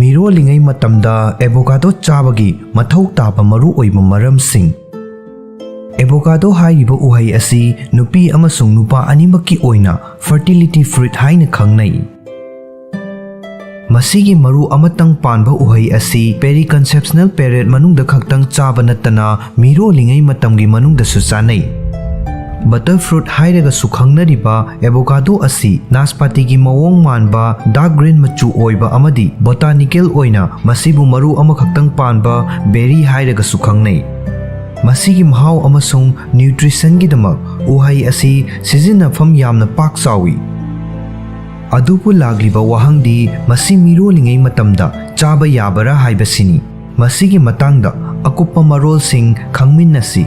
ꯃꯤꯔꯣꯜꯂꯤꯉꯩ ꯃꯇꯝꯗ ꯑꯦꯚꯣꯀꯥꯗꯣ ꯆꯥꯕꯒꯤ ꯃꯊꯧ ꯇꯥꯕ ꯃꯔꯨꯑꯣꯏꯕ ꯃꯔꯝꯁꯤꯡ꯫ ꯑꯦꯚꯣꯀꯥꯗꯣ ꯍꯥꯏꯔꯤꯕ ꯎꯍꯩ ꯑꯁꯤ ꯅꯨꯄꯤ ꯑꯃꯁꯨꯡ ꯅꯨꯄꯥ ꯑꯅꯤꯃꯛꯀꯤ ꯑꯣꯏꯅ ꯐꯔꯇꯤꯂꯤꯇꯤ ꯐ꯭ꯔꯨꯏꯠ ꯍꯥꯏꯅ ꯈꯪꯅꯩ꯫ ꯃꯁꯤꯒꯤ ꯃꯔꯨ ꯑꯃꯇꯪ ꯄꯥꯟꯕ ꯎꯍꯩ ꯑꯁꯤ ꯄꯦꯔꯤꯀꯟꯁꯦꯞꯁꯅꯦꯜ ꯄꯦꯔꯤꯌꯗ ꯃꯅꯨꯡꯗ ꯈꯛꯇꯪ ꯆꯥꯕ ꯅꯠꯇꯅ ꯃꯤꯔꯣꯜꯂꯤꯉꯩ ꯃꯇꯝꯒꯤ ꯃꯅꯨꯡꯗꯁꯨ ꯆꯥꯅꯩ꯫ ꯕꯇꯔ ꯐ꯭ꯔꯨꯠ ꯍꯥꯏꯔꯒꯁꯨ ꯈꯪꯅꯔꯤꯕ ꯑꯦꯚꯣꯀꯥꯗꯣ ꯑꯁꯤ ꯅꯥꯁꯄꯥꯇꯤꯒꯤ ꯃꯑꯣꯡ ꯃꯥꯟꯕ ꯗꯥꯔꯛ ꯒ꯭ꯔꯤꯟ ꯃꯆꯨ ꯑꯣꯏꯕ ꯑꯃꯗꯤ ꯕꯣꯇꯥꯅꯤꯀꯦꯜ ꯑꯣꯏꯅ ꯃꯁꯤꯕꯨ ꯃꯔꯨ ꯑꯃꯈꯛꯇꯪ ꯄꯥꯟꯕ ꯕꯦꯔꯤ ꯍꯥꯏꯔꯒꯁꯨ ꯈꯪꯅꯩ꯫ ꯃꯁꯤꯒꯤ ꯃꯍꯥꯎ ꯑꯃꯁꯨꯡ ꯅ꯭ꯌꯨꯇ꯭ꯔꯤꯁꯟꯒꯤꯗꯃꯛ ꯎꯍꯩ ꯑꯁꯤ ꯁꯤꯖꯤꯟꯅꯐꯝ ꯌꯥꯝꯅ ꯄꯥꯛ ꯆꯥꯎꯏ꯫ ꯑꯗꯨꯕꯨ ꯂꯥꯛꯂꯤꯕ ꯋꯥꯍꯪꯗꯤ ꯃꯁꯤ ꯃꯤꯔꯣꯜꯂꯤꯉꯩ ꯃꯇꯝꯗ ꯆꯥꯕ ꯌꯥꯕꯔꯥ ꯍꯥꯏꯕꯁꯤꯅꯤ꯫ ꯃꯁꯤꯒꯤ ꯃꯇꯥꯡꯗ ꯑꯀꯨꯞꯄ ꯃꯔꯣꯜꯁꯤꯡ ꯈꯪꯃꯤꯟꯅꯁꯤ꯫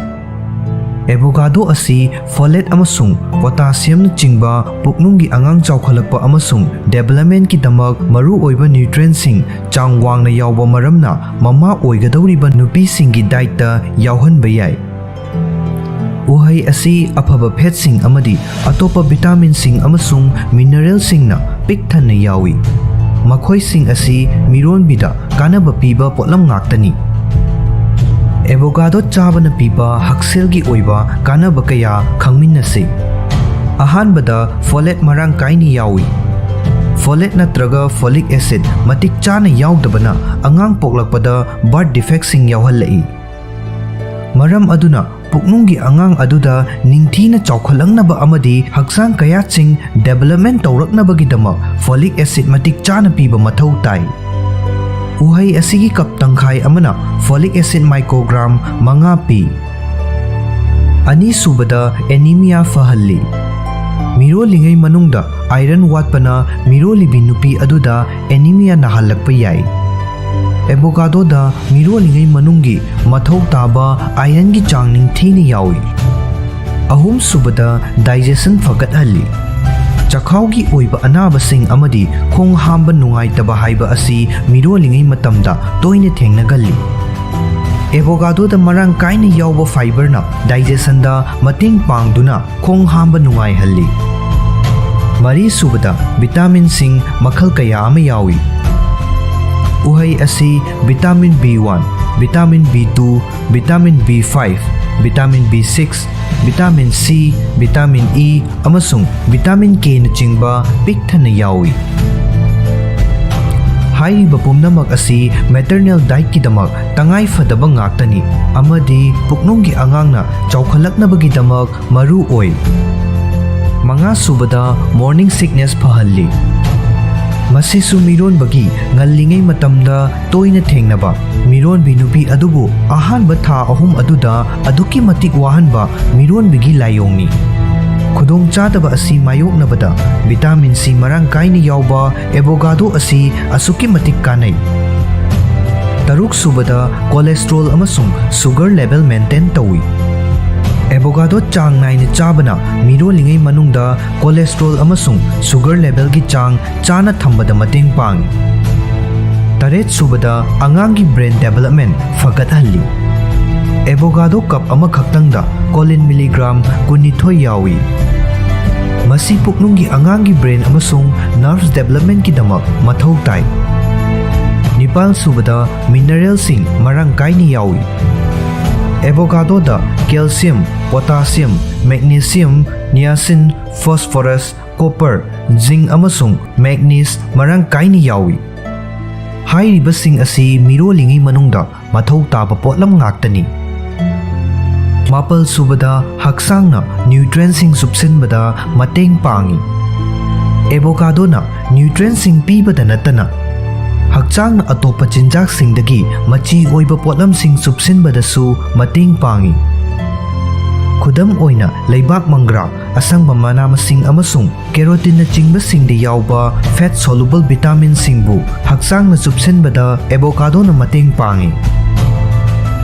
ꯑꯦꯚꯣꯀꯥꯗꯣ ꯑꯁꯤ ꯐꯣꯂꯦꯠ ꯑꯃꯁꯨꯡ ꯄꯣꯇꯥꯁꯤꯌꯝꯅꯆꯤꯡꯕ ꯄꯨꯛꯅꯨꯡꯒꯤ ꯑꯉꯥꯡ ꯆꯥꯎꯈꯠꯂꯛꯄ ꯑꯃꯁꯨꯡ ꯗꯦꯚꯂꯞꯃꯦꯟꯠꯀꯤꯗꯃꯛ ꯃꯔꯨꯑꯣꯏꯕ ꯅ꯭ꯌꯨꯇ꯭ꯔꯤꯌꯦꯟꯠꯁꯤꯡ ꯆꯥꯡ ꯋꯥꯡꯅ ꯌꯥꯎꯕ ꯃꯔꯝꯅ ꯃꯃꯥ ꯑꯣꯏꯒꯗꯧꯔꯤꯕ ꯅꯨꯄꯤꯁꯤꯡꯒꯤ ꯗꯥꯏꯠꯇ ꯌꯥꯎꯍꯟꯕ ꯌꯥꯏ꯫ ꯎꯍꯩ ꯑꯁꯤ ꯑꯐꯕ ꯐꯦꯠꯁꯤꯡ ꯑꯃꯗꯤ ꯑꯇꯣꯞꯄ ꯚꯤꯇꯥꯃꯤꯟꯁꯤꯡ ꯑꯃꯁꯨꯡ ꯃꯤꯅꯔꯦꯜꯁꯤꯡꯅ ꯄꯤꯛ ꯊꯟꯅ ꯌꯥꯎꯏ꯫ ꯃꯈꯣꯏꯁꯤꯡ ꯑꯁꯤ ꯃꯤꯔꯣꯟꯕꯤꯗ ꯀꯥꯟꯅꯕ ꯄꯤꯕ ꯄꯣꯠꯂꯝ ꯉꯥꯛꯇꯅꯤ꯫ ꯑꯦꯚꯣꯀꯥꯗꯣ ꯆꯥꯕꯅ ꯄꯤꯕ ꯍꯛꯁꯦꯜꯒꯤ ꯑꯣꯏꯕ ꯀꯥꯟꯅꯕ ꯀꯌꯥ ꯈꯪꯃꯤꯟꯅꯁꯤ꯫ ꯑꯍꯥꯟꯕꯗ, ꯐꯣꯂꯦꯠ ꯃꯔꯥꯡ ꯀꯥꯏꯅ ꯌꯥꯎꯏ꯫ ꯐꯣꯂꯦꯠ ꯅꯠꯇ꯭ꯔꯒ ꯐꯣꯂꯤꯛ ꯑꯦꯁꯤꯗ ꯃꯇꯤꯛ ꯆꯥꯅ ꯌꯥꯎꯗꯕꯅ ꯑꯉꯥꯡ ꯄꯣꯛꯂꯛꯄꯗ ꯕꯥꯔꯊ ꯗꯤꯐꯦꯛꯁꯤꯡ ꯌꯥꯎꯍꯜꯂꯛꯏ꯫ ꯃꯔꯝ ꯑꯗꯨꯅ ꯄꯨꯛꯅꯨꯡꯒꯤ ꯑꯉꯥꯡ ꯑꯗꯨꯗ ꯅꯤꯡꯊꯤꯅ ꯆꯥꯎꯈꯠꯂꯛꯅꯕ ꯑꯃꯗꯤ ꯍꯛꯆꯥꯡ ꯀꯌꯥꯠꯁꯤꯡ ꯗꯦꯚꯂꯞꯃꯦꯟꯠ ꯇꯧꯔꯛꯅꯕꯒꯤꯗꯃꯛ ꯐꯣꯂꯤꯛ ꯑꯦꯁꯤꯗ ꯃꯇꯤꯛ ꯆꯥꯅ ꯄꯤꯕ ꯃꯊꯧ ꯇꯥꯏ꯫ ꯎꯍꯩ ꯑꯁꯤꯒꯤ ꯀꯞ ꯇꯪꯈꯥꯏ ꯑꯃꯅ ꯐꯣꯂꯤꯛ ꯑꯦꯁꯤꯗ ꯃꯥꯏꯀ꯭ꯔꯣꯒ꯭ꯔꯥꯝ ꯃꯉꯥ ꯄꯤ꯫ ꯑꯅꯤꯁꯨꯕꯗ, ꯑꯦꯅꯤꯃꯤꯌꯥ ꯐꯍꯜꯂꯤ꯫ ꯃꯤꯔꯣꯜꯂꯤꯉꯩ ꯃꯅꯨꯡꯗ ꯑꯥꯏꯔꯟ ꯋꯥꯠꯄꯅ ꯃꯤꯔꯣꯜꯂꯤꯕꯤ ꯅꯨꯄꯤ ꯑꯗꯨꯗ ꯑꯦꯅꯤꯃꯤꯌꯥ ꯅꯥꯍꯜꯂꯛꯄ ꯌꯥꯏ꯫ ꯑꯦꯚꯣꯀꯥꯗꯣꯗ ꯃꯤꯔꯣꯜꯂꯤꯉꯩ ꯃꯅꯨꯡꯒꯤ ꯃꯊꯧ ꯇꯥꯕ ꯑꯥꯏꯔꯟꯒꯤ ꯆꯥꯡ ꯅꯤꯡꯊꯤꯅ ꯌꯥꯎꯏ꯫ ꯑꯍꯨꯝꯁꯨꯕꯗ, ꯗꯥꯏꯖꯦꯁꯟ ꯐꯒꯠꯍꯜꯂꯤ꯫ ꯆꯈꯥꯎꯒꯤ ꯑꯣꯏꯕ ꯑꯅꯥꯕꯁꯤꯡ ꯑꯃꯗꯤ ꯈꯣꯡ ꯍꯥꯝꯕ ꯅꯨꯡꯉꯥꯏꯇꯕ ꯍꯥꯏꯕ ꯑꯁꯤ ꯃꯤꯔꯣꯜꯂꯤꯉꯩ ꯃꯇꯝꯗ ꯇꯣꯏꯅ ꯊꯦꯡꯅꯒꯜꯂꯤ꯫ ꯑꯦꯚꯣꯀꯥꯗꯣꯗ ꯃꯔꯥꯡ ꯀꯥꯏꯅ ꯌꯥꯎꯕ ꯐꯥꯏꯕꯔꯅ ꯗꯥꯏꯖꯦꯁꯟꯗ ꯃꯇꯦꯡ ꯄꯥꯡꯗꯨꯅ ꯈꯣꯡ ꯍꯥꯝꯕ ꯅꯨꯡꯉꯥꯏꯍꯜꯂꯤ꯫ ꯃꯔꯤꯁꯨꯕꯗ, ꯚꯤꯇꯥꯃꯤꯟꯁꯤꯡ ꯃꯈꯜ ꯀꯌꯥ ꯑꯃ ꯌꯥꯎꯏ꯫ ꯎꯍꯩ ꯑꯁꯤ vitamin B one, vitamin B two, vitamin B five, vitamin B six, vitamin C, vitamin E ꯑꯃꯁꯨꯡ ꯚꯤꯇꯥꯃꯤꯟ ꯀꯦꯅꯆꯤꯡꯕ ꯄꯤꯛ ꯊꯟꯅ ꯌꯥꯎꯏ꯫ ꯍꯥꯏꯔꯤꯕ ꯄꯨꯝꯅꯃꯛ ꯑꯁꯤ ꯃꯦꯇꯔꯅꯦꯜ ꯗꯥꯏꯠꯀꯤꯗꯃꯛ ꯇꯉꯥꯏ ꯐꯗꯕ ꯉꯥꯛꯇꯅꯤ ꯑꯃꯗꯤ ꯄꯨꯛꯅꯨꯡꯒꯤ ꯑꯉꯥꯡꯅ ꯆꯥꯎꯈꯠꯂꯛꯅꯕꯒꯤꯗꯃꯛ ꯃꯔꯨ ꯑꯣꯏ꯫ ꯃꯉꯥꯁꯨꯕꯗ, ꯃꯣꯔꯅꯤꯡ ꯁꯤꯛꯅꯦꯁ ꯐꯍꯜꯂꯤ꯫ ꯃꯁꯤꯁꯨ ꯃꯤꯔꯣꯟꯕꯒꯤ ꯉꯜꯂꯤꯉꯩ ꯃꯇꯝꯗ ꯇꯣꯏꯅ ꯊꯦꯡꯅꯕ ꯃꯤꯔꯣꯟꯕꯤ ꯅꯨꯄꯤ ꯑꯗꯨꯕꯨ ꯑꯍꯥꯟꯕ ꯊꯥ ꯑꯍꯨꯝ ꯑꯗꯨꯗ ꯑꯗꯨꯛꯀꯤ ꯃꯇꯤꯛ ꯋꯥꯍꯟꯕ ꯃꯤꯔꯣꯟꯕꯤꯒꯤ ꯂꯥꯏꯑꯣꯡꯅꯤ꯫ ꯈꯨꯗꯣꯡꯆꯥꯗꯕ ꯑꯁꯤ ꯃꯥꯌꯣꯛꯅꯕꯗ ꯚꯤꯇꯥꯃꯤꯟ ꯁꯤ ꯃꯔꯥꯡ ꯀꯥꯏꯅ ꯌꯥꯎꯕ ꯑꯦꯕꯣꯒꯥꯗꯣ ꯑꯁꯤ ꯑꯁꯨꯛꯀꯤ ꯃꯇꯤꯛ ꯀꯥꯟꯅꯩ꯫ ꯇꯔꯨꯛ ꯁꯨꯕꯗ, ꯀꯣꯂꯦꯁꯇ꯭ꯔꯣꯜ ꯑꯃꯁꯨꯡ ꯁꯨꯒꯔ ꯂꯦꯚꯦꯜ ꯃꯦꯟꯇꯦꯟ ꯇꯧꯏ꯫ ꯑꯦꯕꯣꯒꯥꯗꯣ ꯆꯥꯡ ꯅꯥꯏꯅ ꯆꯥꯕꯅ ꯃꯤꯔꯣꯜꯂꯤꯉꯩ ꯃꯅꯨꯡꯗ ꯀꯣꯂꯦꯁꯇ꯭ꯔꯣꯜ ꯑꯃꯁꯨꯡ ꯁꯨꯒꯔ ꯂꯦꯚꯦꯜꯒꯤ ꯆꯥꯡ ꯆꯥꯅ ꯊꯝꯕꯗ ꯃꯇꯦꯡ ꯄꯥꯡꯏ꯫ ꯇꯔꯦꯠ ꯁꯨꯕꯗ, ꯑꯉꯥꯡꯒꯤ ꯕ꯭ꯔꯦꯟ ꯗꯦꯚꯦꯂꯞꯃꯦꯟ ꯐꯒꯠꯍꯜꯂꯤ꯫ ꯑꯦꯕꯣꯒꯥꯗꯣ ꯀꯞ ꯑꯃꯈꯛꯇꯪꯗ ꯀꯣꯂꯤꯟ ꯃꯤꯂꯤꯒ꯭ꯔꯥꯝ ꯀꯨꯟꯅꯤꯊꯣꯏ ꯌꯥꯎꯏ꯫ ꯃꯁꯤ ꯄꯨꯛꯅꯨꯡꯒꯤ ꯑꯉꯥꯡꯒꯤ ꯕ꯭ꯔꯦꯟ ꯑꯃꯁꯨꯡ ꯅꯔꯚꯁ ꯗꯦꯚꯦꯂꯞꯃꯦꯟꯀꯤꯗꯃꯛ ꯃꯊꯧ ꯇꯥꯏ꯫ ꯅꯤꯄꯥꯜ ꯁꯨꯕꯗ, ꯃꯤꯅꯔꯦꯜꯁꯤꯡ ꯃꯔꯥꯡ ꯀꯥꯏꯅ ꯌꯥꯎꯏ꯫ ꯑꯦꯕꯣꯒꯥꯗꯣꯗ ꯀꯦꯜꯁꯤꯌꯝ, ꯄꯣꯇꯥꯁꯤꯌꯝ, ꯃꯦꯒꯅꯦꯁꯤꯌꯝ, ꯅꯤꯌꯥꯁꯤꯟ, ꯐꯣꯁꯐꯣꯔꯁ, ꯀꯣꯄꯔ, ꯖꯤꯡ ꯑꯃꯁꯨꯡ ꯃꯦꯒꯅꯤꯁ ꯃꯔꯥꯡ ꯀꯥꯏꯅ ꯌꯥꯎꯏ꯫ ꯍꯥꯏꯔꯤꯕꯁꯤꯡ ꯑꯁꯤ ꯃꯤꯔꯣꯜꯂꯤꯉꯩ ꯃꯅꯨꯡꯗ ꯃꯊꯧ ꯇꯥꯕ ꯄꯣꯠꯂꯝ ꯉꯥꯛꯇꯅꯤ꯫ ꯃꯥꯄꯜ ꯁꯨꯕꯗ, ꯍꯛꯆꯥꯡꯅ ꯅ꯭ꯌꯨꯇ꯭ꯔꯦꯟꯁꯤꯡ ꯆꯨꯞꯁꯤꯟꯕꯗ ꯃꯇꯦꯡ ꯄꯥꯡꯏ꯫ ꯑꯦꯕꯣꯀꯥꯗꯣꯅ ꯅ꯭ꯌꯨꯇ꯭ꯔꯦꯟꯁꯤꯡ ꯄꯤꯕꯗ ꯅꯠꯇꯅ ꯍꯛꯆꯥꯡꯅ ꯑꯇꯣꯞꯄ ꯆꯤꯟꯖꯥꯛꯁꯤꯡꯗꯒꯤ ꯃꯆꯤ ꯑꯣꯏꯕ ꯄꯣꯠꯂꯝꯁꯤꯡ ꯆꯨꯞꯁꯤꯟꯕꯗꯁꯨ ꯃꯇꯦꯡ ꯄꯥꯡꯏ꯫ ꯈꯨꯗꯝ ꯑꯣꯏꯅ, ꯂꯩꯕꯥꯛ ꯃꯪꯒ꯭ꯔꯥ, ꯑꯁꯪꯕ ꯃꯅꯥ ꯃꯁꯤꯡ ꯑꯃꯁꯨꯡ ꯀꯦꯔꯣꯇꯤꯟꯅꯆꯤꯡꯕꯁꯤꯡꯗ ꯌꯥꯎꯕ ꯐꯦꯠ ꯁꯣꯂꯨꯕꯜ ꯚꯤꯇꯥꯃꯤꯟꯁꯤꯡꯕꯨ ꯍꯛꯆꯥꯡꯅ ꯆꯨꯞꯁꯤꯟꯕꯗ ꯑꯦꯕꯣꯀꯥꯗꯣꯅ ꯃꯇꯦꯡ ꯄꯥꯡꯏ꯫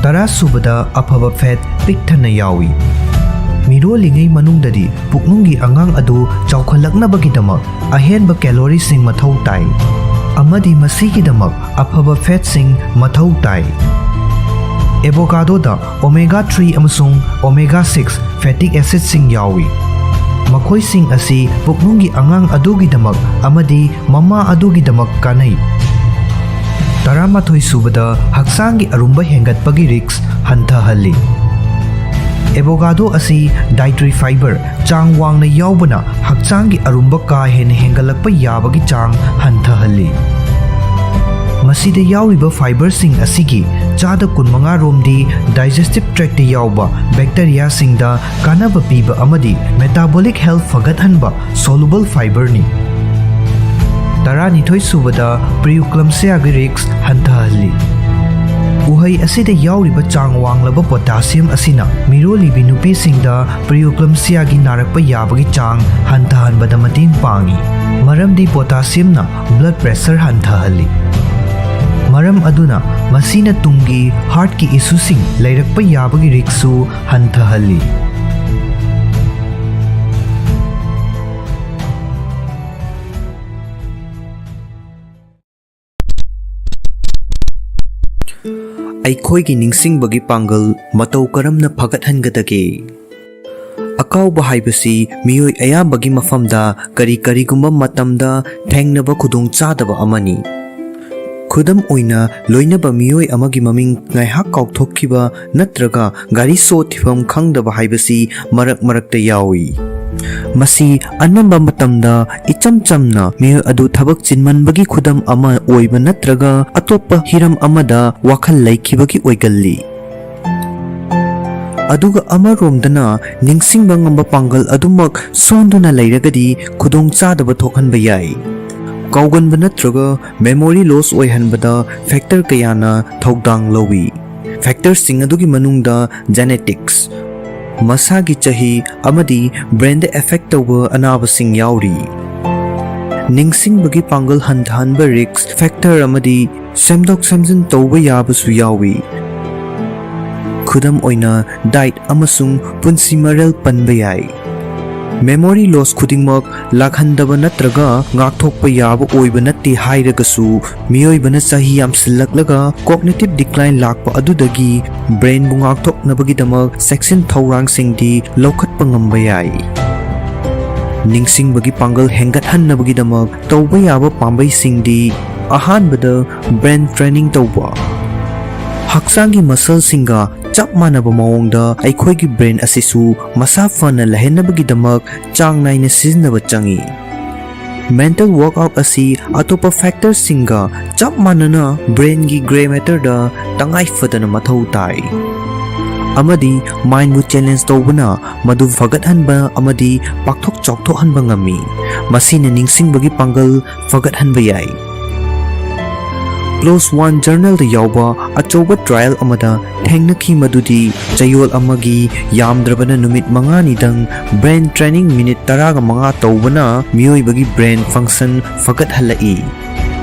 ꯇꯔꯥ ꯁꯨꯕꯗ, ꯑꯐꯕ ꯐꯦꯠ ꯄꯤꯛ ꯊꯟꯅ ꯌꯥꯎꯏ꯫ ꯃꯤꯔꯣꯜꯂꯤꯉꯩ ꯃꯅꯨꯡꯗꯗꯤ ꯄꯨꯛꯅꯨꯡꯒꯤ ꯑꯉꯥꯡ ꯑꯗꯨ ꯆꯥꯎꯈꯠꯂꯛꯅꯕꯒꯤꯗꯃꯛ ꯑꯍꯦꯟꯕ ꯀꯦꯂꯣꯔꯤꯁꯤꯡ ꯃꯊꯧ ꯇꯥꯏ, ꯑꯃꯗꯤ ꯃꯁꯤꯒꯤꯗꯃꯛ ꯑꯐꯕ ꯐꯦꯠꯁꯤꯡ ꯃꯊꯧ ꯇꯥꯏ꯫ ꯑꯦꯕꯣꯀꯥꯗꯣꯗ ꯑꯣꯃꯦꯒꯥ ꯊ꯭ꯔꯤ ꯑꯃꯁꯨꯡ ꯑꯣꯃꯦꯒꯥ ꯁꯤꯛꯁ ꯐꯦꯇꯤ ꯑꯦꯁꯤꯗꯁꯤꯡ ꯌꯥꯎꯏ꯫ ꯃꯈꯣꯏꯁꯤꯡ ꯑꯁꯤ ꯄꯨꯛꯅꯨꯡꯒꯤ ꯑꯉꯥꯡ ꯑꯗꯨꯒꯤꯗꯃꯛ ꯑꯃꯗꯤ ꯃꯃꯥ ꯑꯗꯨꯒꯤꯗꯃꯛ ꯀꯥꯟꯅꯩ꯫ ꯇꯔꯥꯃꯥꯊꯣꯏ ꯁꯨꯕꯗ, ꯍꯛꯆꯥꯡꯒꯤ ꯑꯔꯨꯝꯕ ꯍꯦꯟꯒꯠꯄꯒꯤ ꯔꯤꯁ꯭ꯛ ꯍꯟꯊꯍꯜꯂꯤ꯫ ꯑꯦꯕꯣꯀꯥꯗꯣ ꯑꯁꯤ ꯗꯥꯏꯇꯔꯤ ꯐꯥꯏꯕꯔ ꯆꯥꯡ ꯋꯥꯡꯅ ꯌꯥꯎꯕꯅ ꯍꯛꯆꯥꯡꯒꯤ ꯑꯔꯨꯝꯕ ꯀꯥ ꯍꯦꯟꯅ ꯍꯦꯟꯒꯠꯂꯛꯄ ꯌꯥꯕꯒꯤ ꯆꯥꯡ ꯍꯟꯊꯍꯜꯂꯤ꯫ ꯃꯁꯤꯗ ꯌꯥꯎꯔꯤꯕ ꯐꯥꯏꯕꯔꯁꯤꯡ ꯑꯁꯤꯒꯤ ꯆꯥꯗ ꯀꯨꯟꯃꯉꯥ ꯔꯣꯝꯗꯤ ꯗꯥꯏꯖꯦꯁꯇꯤꯚ ꯇ꯭ꯔꯦꯛꯇ ꯌꯥꯎꯕ ꯕꯦꯛꯇꯦꯔꯤꯌꯥꯁꯤꯡꯗ ꯀꯥꯟꯅꯕ ꯄꯤꯕ ꯑꯃꯗꯤ ꯃꯦꯇꯥꯕꯣꯂꯤꯛ ꯍꯦꯜꯊ ꯐꯒꯠꯍꯟꯕ ꯁꯣꯂꯨꯕꯜ ꯐꯥꯏꯕꯔꯅꯤ꯫ ꯇꯔꯥꯅꯤꯊꯣꯏ ꯁꯨꯕꯗ, ꯄ꯭ꯔꯤꯑꯦꯀ꯭ꯂꯝꯁꯤꯌꯥꯒꯤ ꯔꯤꯁ꯭ꯛ ꯍꯟꯊꯍꯜꯂꯤ꯫ ꯎꯍꯩ ꯑꯁꯤꯗ ꯌꯥꯎꯔꯤꯕ ꯆꯥꯡ ꯋꯥꯡꯂꯕ potassium ꯑꯁꯤꯅ ꯃꯤꯔꯣꯜꯂꯤꯕꯤ ꯅꯨꯄꯤꯁꯤꯡꯗ preeclampsiaꯒꯤ ꯅꯥꯔꯛꯄ ꯌꯥꯕꯒꯤ ꯆꯥꯡ ꯍꯟꯊꯍꯟꯕꯗ ꯃꯇꯦꯡ ꯄꯥꯡꯏ꯫ ꯃꯔꯝꯗꯤ potassiumꯅ blood pressure ꯍꯟꯊꯍꯜꯂꯤ꯫ ꯃꯔꯝ ꯑꯗꯨꯅ ꯃꯁꯤꯅ ꯇꯨꯡꯒꯤ heartꯀꯤ issueꯁꯤꯡ ꯂꯩꯔꯛꯄ ꯌꯥꯕꯒꯤ riskꯁꯨ ꯍꯟꯊꯍꯜꯂꯤ꯫ ꯑꯩꯈꯣꯏꯒꯤ ꯅꯤꯡꯁꯤꯡꯕꯒꯤ ꯄꯥꯡꯒꯜ ꯃꯇꯧ ꯀꯔꯝꯅ ꯐꯒꯠꯍꯟꯒꯗꯒꯦ? ꯑꯀꯥꯎꯕ ꯍꯥꯏꯕꯁꯤ ꯃꯤꯑꯣꯏ ꯑꯌꯥꯝꯕꯒꯤ ꯃꯐꯝꯗ ꯀꯔꯤ ꯀꯔꯤꯒꯨꯝꯕ ꯃꯇꯝꯗ ꯊꯦꯡꯅꯕ ꯈꯨꯗꯣꯡꯆꯥꯗꯕ ꯑꯃꯅꯤ꯫ ꯈꯨꯗꯝ ꯑꯣꯏꯅ, ꯂꯣꯏꯅꯕ ꯃꯤꯑꯣꯏ ꯑꯃꯒꯤ ꯃꯃꯤꯡ ꯉꯥꯏꯍꯥꯛ ꯀꯥꯎꯊꯣꯛꯈꯤꯕ ꯅꯠꯇ꯭ꯔꯒ ꯒꯥꯔꯤ ꯁꯣ ꯊꯤꯐꯝ ꯈꯪꯗꯕ ꯍꯥꯏꯕꯁꯤ ꯃꯔꯛ ꯃꯔꯛꯇ ꯌꯥꯎꯏ꯫ ꯃꯁꯤ ꯑꯅꯝꯕ ꯃꯇꯝꯗ ꯏꯆꯝ ꯆꯝꯅ ꯃꯤꯑꯣꯏ ꯑꯗꯨ ꯊꯕꯛ ꯆꯤꯟꯃꯟꯕꯒꯤ ꯈꯨꯗꯝ ꯑꯃ ꯑꯣꯏꯕ ꯅꯠꯇ꯭ꯔꯒ ꯑꯇꯣꯞꯄ ꯍꯤꯔꯝ ꯑꯃꯗ ꯋꯥꯈꯜ ꯂꯩꯈꯤꯕꯒꯤ ꯑꯣꯏꯒꯜꯂꯤ꯫ ꯑꯗꯨꯒ ꯑꯃꯔꯣꯝꯗꯅ, ꯅꯤꯡꯁꯤꯡꯕ ꯉꯝꯕ ꯄꯥꯡꯒꯜ ꯑꯗꯨꯃꯛ ꯁꯣꯟꯗꯨꯅ ꯂꯩꯔꯒꯗꯤ ꯈꯨꯗꯣꯡꯆꯥꯗꯕ ꯊꯣꯛꯍꯟꯕ ꯌꯥꯏ꯫ ꯀꯥꯎꯒꯟꯕ ꯅꯠꯇ꯭ꯔꯒ memory loss ꯑꯣꯏꯍꯟꯕꯗ factor ꯀꯌꯥꯅ ꯊꯧꯗꯥꯡ ꯂꯧꯏ꯫ Factorꯁꯤꯡ ꯑꯗꯨꯒꯤ ꯃꯅꯨꯡꯗ genetics, ꯃꯁꯥꯒꯤ ꯆꯍꯤ, ꯑꯃꯗꯤ brainꯗ effect ꯇꯧꯕ ꯑꯅꯥꯕꯁꯤꯡ ꯌꯥꯎꯔꯤ꯫ ꯅꯤꯡꯁꯤꯡꯕꯒꯤ ꯄꯥꯡꯒꯜ ꯍꯟꯊꯍꯟꯕ risk factor ꯑꯃꯗꯤ ꯁꯦꯝꯗꯣꯛ ꯁꯦꯝꯖꯤꯟ ꯇꯧꯕ ꯌꯥꯕꯁꯨ ꯌꯥꯎꯏ꯫ ꯈꯨꯗꯝ ꯑꯣꯏꯅ, diet ꯑꯃꯁꯨꯡ ꯄꯨꯟꯁꯤ ꯃꯔꯦꯜ ꯄꯟꯕ ꯌꯥꯏ꯫ Memory loss ꯈꯨꯗꯤꯡꯃꯛ ꯂꯥꯛꯍꯟꯗꯕ ꯅꯠꯇ꯭ꯔꯒ ꯉꯥꯛꯊꯣꯛꯄ ꯌꯥꯕ ꯑꯣꯏꯕ ꯅꯠꯇꯦ ꯍꯥꯏꯔꯒꯁꯨ, ꯃꯤꯑꯣꯏꯕꯅ ꯆꯍꯤ ꯌꯥꯝꯁꯤꯜꯂꯛꯂꯒ cognitive decline ꯂꯥꯛꯄ ꯑꯗꯨꯗꯒꯤ brainꯕꯨ ꯉꯥꯛꯊꯣꯛꯅꯕꯒꯤꯗꯃꯛ ꯆꯦꯛꯁꯤꯟ ꯊꯧꯔꯥꯡꯁꯤꯡꯗꯤ ꯂꯧꯈꯠꯄ ꯉꯝꯕ ꯌꯥꯏ꯫ ꯅꯤꯡꯁꯤꯡꯕꯒꯤ ꯄꯥꯡꯒꯜ ꯍꯦꯟꯒꯠꯍꯟꯅꯕꯒꯤꯗꯃꯛ ꯇꯧꯕ ꯌꯥꯕ ꯄꯥꯝꯕꯩꯁꯤꯡꯗꯤ: ꯑꯍꯥꯟꯕꯗ, brain training ꯇꯧꯕ꯫ ꯍꯛꯆꯥꯡꯒꯤ muscleꯁꯤꯡꯒ ꯆꯞ ꯃꯥꯟꯅꯕ ꯃꯑꯣꯡꯗ ꯑꯩꯈꯣꯏꯒꯤ brain ꯑꯁꯤꯁꯨ ꯃꯁꯥ ꯐꯅ ꯂꯩꯍꯟꯅꯕꯒꯤꯗꯃꯛ ꯆꯥꯡ ꯅꯥꯏꯅ ꯁꯤꯖꯤꯟꯅꯕ ꯆꯪꯏ꯫ Mental workout ꯑꯁꯤ ꯑꯇꯣꯞꯄ factorꯁꯤꯡꯒ ꯆꯞ ꯃꯥꯟꯅꯅ brainꯒꯤ grey matterꯗ ꯇꯉꯥꯏ ꯐꯗꯅ ꯃꯊꯧ ꯇꯥꯏ, ꯑꯃꯗꯤ mindꯕꯨ challenge ꯇꯧꯕꯅ ꯃꯗꯨ ꯐꯒꯠꯍꯟꯕ ꯑꯃꯗꯤ ꯄꯥꯛꯊꯣꯛ ꯆꯥꯎꯊꯣꯛꯍꯟꯕ ꯉꯝꯃꯤ꯫ ꯃꯁꯤꯅ ꯅꯤꯡꯁꯤꯡꯕꯒꯤ ꯄꯥꯡꯒꯜ ꯐꯒꯠꯍꯟꯕ ꯌꯥꯏ꯫ Close One Journalꯗ ꯌꯥꯎꯕ ꯑꯆꯧꯕ trial ꯑꯃꯗ ꯊꯦꯡꯅꯈꯤ, ꯃꯗꯨꯗꯤ ꯆꯌꯣꯜ ꯑꯃꯒꯤ ꯌꯥꯝꯗ꯭ꯔꯕꯗ ꯅꯨꯃꯤꯠ ꯃꯉꯥꯅꯤꯗꯪ brain training minute ꯇꯔꯥꯒ ꯃꯉꯥ ꯇꯧꯕꯅ ꯃꯤꯑꯣꯏꯕꯒꯤ brain function ꯐꯒꯠꯍꯜꯂꯛꯏ꯫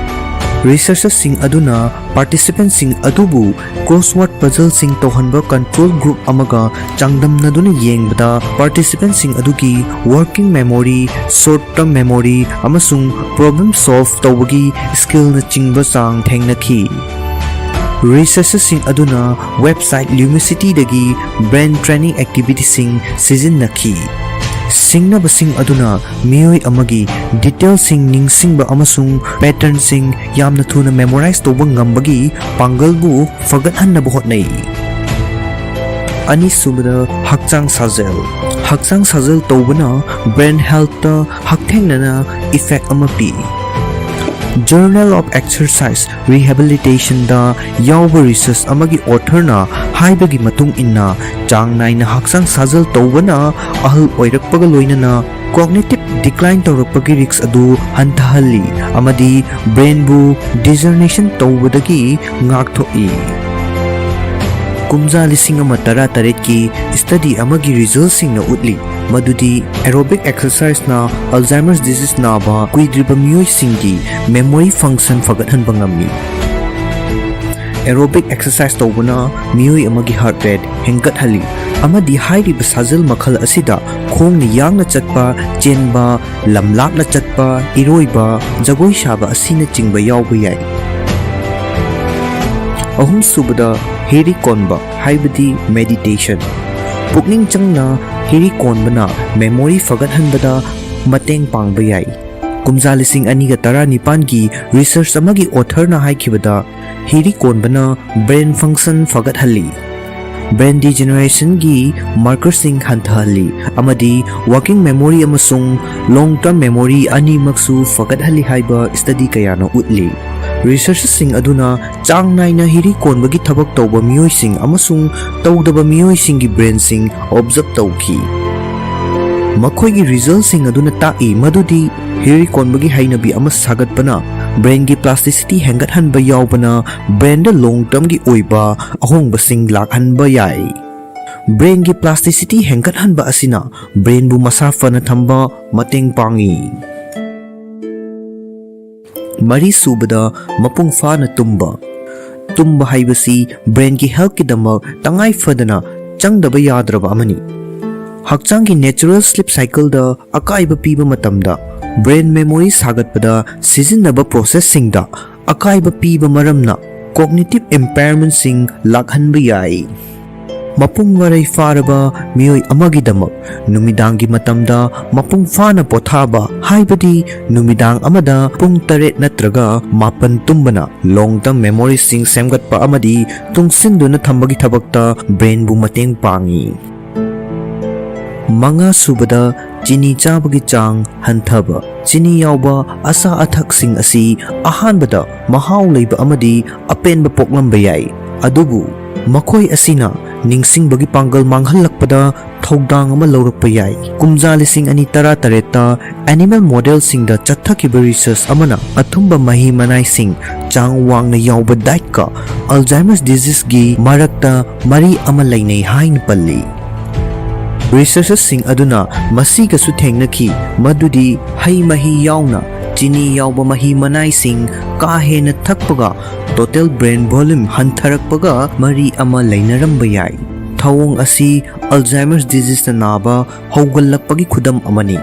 Researcherꯁꯤꯡ ꯑꯗꯨꯅ participantꯁꯤꯡ ꯑꯗꯨꯕꯨ crossword puzzleꯁꯤꯡ ꯇꯧꯍꯟꯕ control group ꯑꯃꯒ ꯆꯥꯡꯗꯝꯅꯗꯨꯅ ꯌꯦꯡꯕꯗ, participantꯁꯤꯡ ꯑꯗꯨꯒꯤ working memory, short term memory, ꯑꯃꯁꯨꯡ problem solve ꯇꯧꯕꯒꯤ skillꯅꯆꯤꯡꯕ ꯆꯥꯡ ꯊꯦꯡꯅꯈꯤ꯫ Researcherꯁꯤꯡ ꯑꯗꯨꯅ website Lumicityꯗꯒꯤ brain training activityꯁꯤꯡ ꯁꯤꯖꯤꯟꯅꯈꯤ꯫ ꯁꯤꯡꯅꯕꯁꯤꯡ ꯑꯗꯨꯅ ꯃꯤꯑꯣꯏ ꯑꯃꯒꯤ detailꯁꯤꯡ ꯅꯤꯡꯁꯤꯡꯕ ꯑꯃꯁꯨꯡ patternꯁꯤꯡ ꯌꯥꯝꯅ ꯊꯨꯅ memorize ꯇꯧꯕ ꯉꯝꯕꯒꯤ ꯄꯥꯡꯒꯜꯕꯨ ꯐꯒꯠꯍꯟꯅꯕ ꯍꯣꯠꯅꯩ꯫ ꯑꯅꯤꯁꯨꯕꯗ, ꯍꯛꯆꯥꯡ ꯁꯥꯖꯦꯜ꯫ ꯍꯛꯆꯥꯡ ꯁꯥꯖꯦꯜ ꯇꯧꯕꯅ brain healthꯇ ꯍꯛꯊꯦꯡꯅꯅ effect ꯑꯃ ꯄꯤ꯫ Journal of Exercise Rehabilitationꯗ ꯌꯥꯎꯕ research ꯑꯃꯒꯤ authorꯅ ꯍꯥꯏꯕꯒꯤ ꯃꯇꯨꯡ ꯏꯟꯅ, ꯆꯥꯡ ꯅꯥꯏꯅ ꯍꯛꯆꯥꯡ ꯁꯥꯖꯦꯜ ꯇꯧꯕꯅ ꯑꯍꯜ ꯑꯣꯏꯔꯛꯄꯒ ꯂꯣꯏꯅꯅ cognitive decline ꯇꯧꯔꯛꯄꯒꯤ risk ꯑꯗꯨ ꯍꯟꯊꯍꯜꯂꯤ ꯑꯃꯗꯤ brainꯕꯨ degeneration ꯇꯧꯕꯗꯒꯤ ꯉꯥꯛꯊꯣꯛꯏ꯫ ꯀꯨꯝꯖꯥ ꯂꯤꯁꯤꯡ ꯑꯃ ꯇꯔꯥꯇꯔꯦꯠꯀꯤ study ꯑꯃꯒꯤ resultꯁꯤꯡꯅ ꯎꯠꯂꯤ ꯃꯗꯨꯗꯤ aerobic exerciseꯅ Alzheimer's disease ꯅꯥꯕ ꯀꯨꯏꯗ꯭ꯔꯤꯕ ꯃꯤꯑꯣꯏꯁꯤꯡꯒꯤ memory function ꯐꯒꯠꯍꯟꯕ ꯉꯝꯃꯤ꯫ Aerobic exercise ꯇꯧꯕꯅ ꯃꯤꯑꯣꯏ ꯑꯃꯒꯤ heart rate ꯍꯦꯟꯒꯠꯍꯜꯂꯤ ꯑꯃꯗꯤ ꯍꯥꯏꯔꯤꯕ ꯁꯥꯖꯦꯜ ꯃꯈꯜ ꯑꯁꯤꯗ ꯈꯣꯡꯅ ꯌꯥꯡꯅ ꯆꯠꯄ, ꯆꯦꯟꯕ, ꯂꯝ ꯂꯥꯞꯅ ꯆꯠꯄ, ꯏꯔꯣꯏꯕ, ꯖꯒꯣꯏ ꯁꯥꯕ ꯑꯁꯤꯅꯆꯤꯡꯕ ꯌꯥꯎꯕ ꯌꯥꯏ꯫ ꯑꯍꯨꯝꯁꯨꯕꯗ, ꯍꯤꯔꯤ ꯀꯣꯟꯕ ꯍꯥꯏꯕꯗꯤ meditation꯫ ꯄꯨꯛꯅꯤꯡ ꯆꯪꯅ ꯍꯤꯔꯤ ꯀꯣꯟꯕꯅ memory ꯐꯒꯠꯍꯟꯕꯗ ꯃꯇꯦꯡ ꯄꯥꯡꯕ ꯌꯥꯏ꯫ ꯀꯨꯝꯖꯥ ꯂꯤꯁꯤꯡ ꯑꯅꯤꯒ ꯇꯔꯥꯅꯤꯄꯥꯟꯒꯤ research ꯑꯃꯒꯤ authorꯅ ꯍꯥꯏꯈꯤꯕꯗ, ꯍꯤꯔꯤ ꯀꯣꯟꯕꯅ brain function ꯐꯒꯠꯍꯜꯂꯤ, brain degenerationꯒꯤ markerꯁꯤꯡ ꯍꯟꯊꯍꯜꯂꯤ ꯑꯃꯗꯤ working memory ꯑꯃꯁꯨꯡ long term memory ꯑꯅꯤꯃꯛꯁꯨ ꯐꯒꯠꯍꯜꯂꯤ ꯍꯥꯏꯕ study ꯀꯌꯥꯅ ꯎꯠꯂꯤ꯫ Researchꯁꯤꯡ ꯑꯗꯨꯅ ꯆꯥꯡ ꯅꯥꯏꯅ ꯍꯤꯔꯤ ꯀꯣꯟꯕꯒꯤ ꯊꯕꯛ ꯇꯧꯕ ꯃꯤꯑꯣꯏꯁꯤꯡ ꯑꯃꯁꯨꯡ ꯇꯧꯗꯕ ꯃꯤꯑꯣꯏꯁꯤꯡꯒꯤ brainꯁꯤꯡ observe ꯇꯧꯈꯤ꯫ ꯃꯈꯣꯏꯒꯤ resultꯁꯤꯡ ꯑꯗꯨꯅ ꯇꯥꯛꯏ ꯃꯗꯨꯗꯤ ꯍꯤꯔꯤ ꯀꯣꯟꯕꯒꯤ ꯍꯩꯅꯕꯤ ꯑꯃ ꯁꯥꯒꯠꯄꯅ Brainꯒꯤ plasticity ꯍꯦꯟꯒꯠꯍꯟꯕ ꯌꯥꯎꯕꯅ brainꯗ long termꯒꯤ ꯑꯣꯏꯕ ꯑꯍꯣꯡꯕꯁꯤꯡ ꯂꯥꯛꯍꯟꯕ ꯌꯥꯏ꯫ Brainꯒꯤ plasticity ꯍꯦꯟꯒꯠꯍꯟꯕ ꯑꯁꯤꯅ brainꯕꯨ ꯃꯁꯥ ꯐꯅ ꯊꯝꯕ ꯃꯇꯦꯡ ꯄꯥꯡꯏ꯫ ꯃꯔꯤꯁꯨꯕꯗ, ꯃꯄꯨꯡ ꯐꯥꯅ ꯇꯨꯝꯕ꯫ ꯇꯨꯝꯕ ꯍꯥꯏꯕꯁꯤ brainꯒꯤ healthꯀꯤꯗꯃꯛ ꯇꯉꯥꯏ ꯐꯗꯅ ꯆꯪꯗꯕ ꯌꯥꯗ꯭ꯔꯕ ꯑꯃꯅꯤ꯫ ꯍꯛꯆꯥꯡꯒꯤ natural sleep cycleꯗ ꯑꯀꯥꯏꯕ ꯄꯤꯕ ꯃꯇꯝꯗ brain memory ꯁꯥꯒꯠꯄꯗ ꯁꯤꯖꯤꯟꯅꯕ processꯁꯤꯡꯗ ꯑꯀꯥꯏꯕ ꯄꯤꯕ ꯃꯔꯝꯅ cognitive impairmentꯁꯤꯡ ꯂꯥꯛꯍꯟꯕ ꯌꯥꯏ꯫ ꯃꯄꯨꯡ ꯃꯔꯩ ꯐꯥꯔꯕ ꯃꯤꯑꯣꯏ ꯑꯃꯒꯤꯗꯃꯛ ꯅꯨꯃꯤꯗꯥꯡꯒꯤ ꯃꯇꯝꯗ ꯃꯄꯨꯡ ꯐꯥꯅ ꯄꯣꯊꯥꯕ, ꯍꯥꯏꯕꯗꯤ ꯅꯨꯃꯤꯗꯥꯡ ꯑꯃꯗ ꯄꯨꯡ ꯇꯔꯦꯠ ꯅꯠꯇ꯭ꯔꯒ ꯃꯥꯄꯟ ꯇꯨꯝꯕꯅ long term memoryꯁꯤꯡ ꯁꯦꯝꯒꯠꯄ ꯑꯃꯗꯤ ꯇꯨꯡꯁꯤꯟꯗꯨꯅ ꯊꯝꯕꯒꯤ ꯊꯕꯛꯇ brainꯕꯨ ꯃꯇꯦꯡ ꯄꯥꯡꯏ꯫ ꯃꯉꯥꯁꯨꯕꯗ, ꯆꯤꯅꯤ ꯆꯥꯕꯒꯤ ꯆꯥꯡ ꯍꯟꯊꯕ꯫ ꯆꯤꯅꯤ ꯌꯥꯎꯕ ꯑꯆꯥ ꯑꯊꯛꯁꯤꯡ ꯑꯁꯤ ꯑꯍꯥꯟꯕꯗ ꯃꯍꯥꯎ ꯂꯩꯕ ꯑꯃꯗꯤ ꯑꯄꯦꯟꯕ ꯄꯣꯛꯂꯝꯕ ꯌꯥꯏ, ꯑꯗꯨꯕꯨ ꯃꯈꯣꯏ ꯑꯁꯤꯅ ꯅꯤꯡꯁꯤꯡꯕꯒꯤ ꯄꯥꯡꯒꯜ ꯃꯥꯡꯍꯜꯂꯛꯄꯗ ꯊꯧꯗꯥꯡ ꯑꯃ ꯂꯧꯔꯛꯄ ꯌꯥꯏ꯫ ꯀꯨꯝꯖꯥ ꯂꯤꯁꯤꯡ ꯑꯅꯤ ꯇꯔꯥꯇꯔꯦꯠꯇ animal modelꯁꯤꯡꯗ ꯆꯠꯊꯈꯤꯕ research ꯑꯃꯅ ꯑꯊꯨꯝꯕ ꯃꯍꯤ ꯃꯅꯥꯏꯁꯤꯡ, ꯆꯥꯡ ꯋꯥꯡꯅ ꯌꯥꯎꯕ dietꯀ Alzheimer's diseaseꯒꯤ ꯃꯔꯛꯇ ꯃꯔꯤ ꯑꯃ ꯂꯩꯅꯩ ꯍꯥꯏꯅ ꯄꯜꯂꯤ꯫ Researchersꯁꯤꯡ ꯑꯗꯨꯅ ꯃꯁꯤꯒꯁꯨ ꯊꯦꯡꯅꯈꯤ ꯃꯗꯨꯗꯤ ꯍꯩ ꯃꯍꯤ ꯌꯥꯎꯅ ꯆꯤꯅꯤ ꯌꯥꯎꯕ ꯃꯍꯤ ꯃꯅꯥꯏꯁꯤꯡ ꯀꯥ ꯍꯦꯟꯅ ꯊꯛꯄꯒ total brain volume ꯍꯟꯊꯔꯛꯄꯒ ꯃꯔꯤ ꯑꯃ ꯂꯩꯅꯔꯝꯕ ꯌꯥꯏ꯫ ꯊꯧꯑꯣꯡ ꯑꯁꯤ Alzheimer's diseaseꯅ ꯅꯥꯕ ꯍꯧꯒꯠꯂꯛꯄꯒꯤ ꯈꯨꯗꯝ ꯑꯃꯅꯤ꯫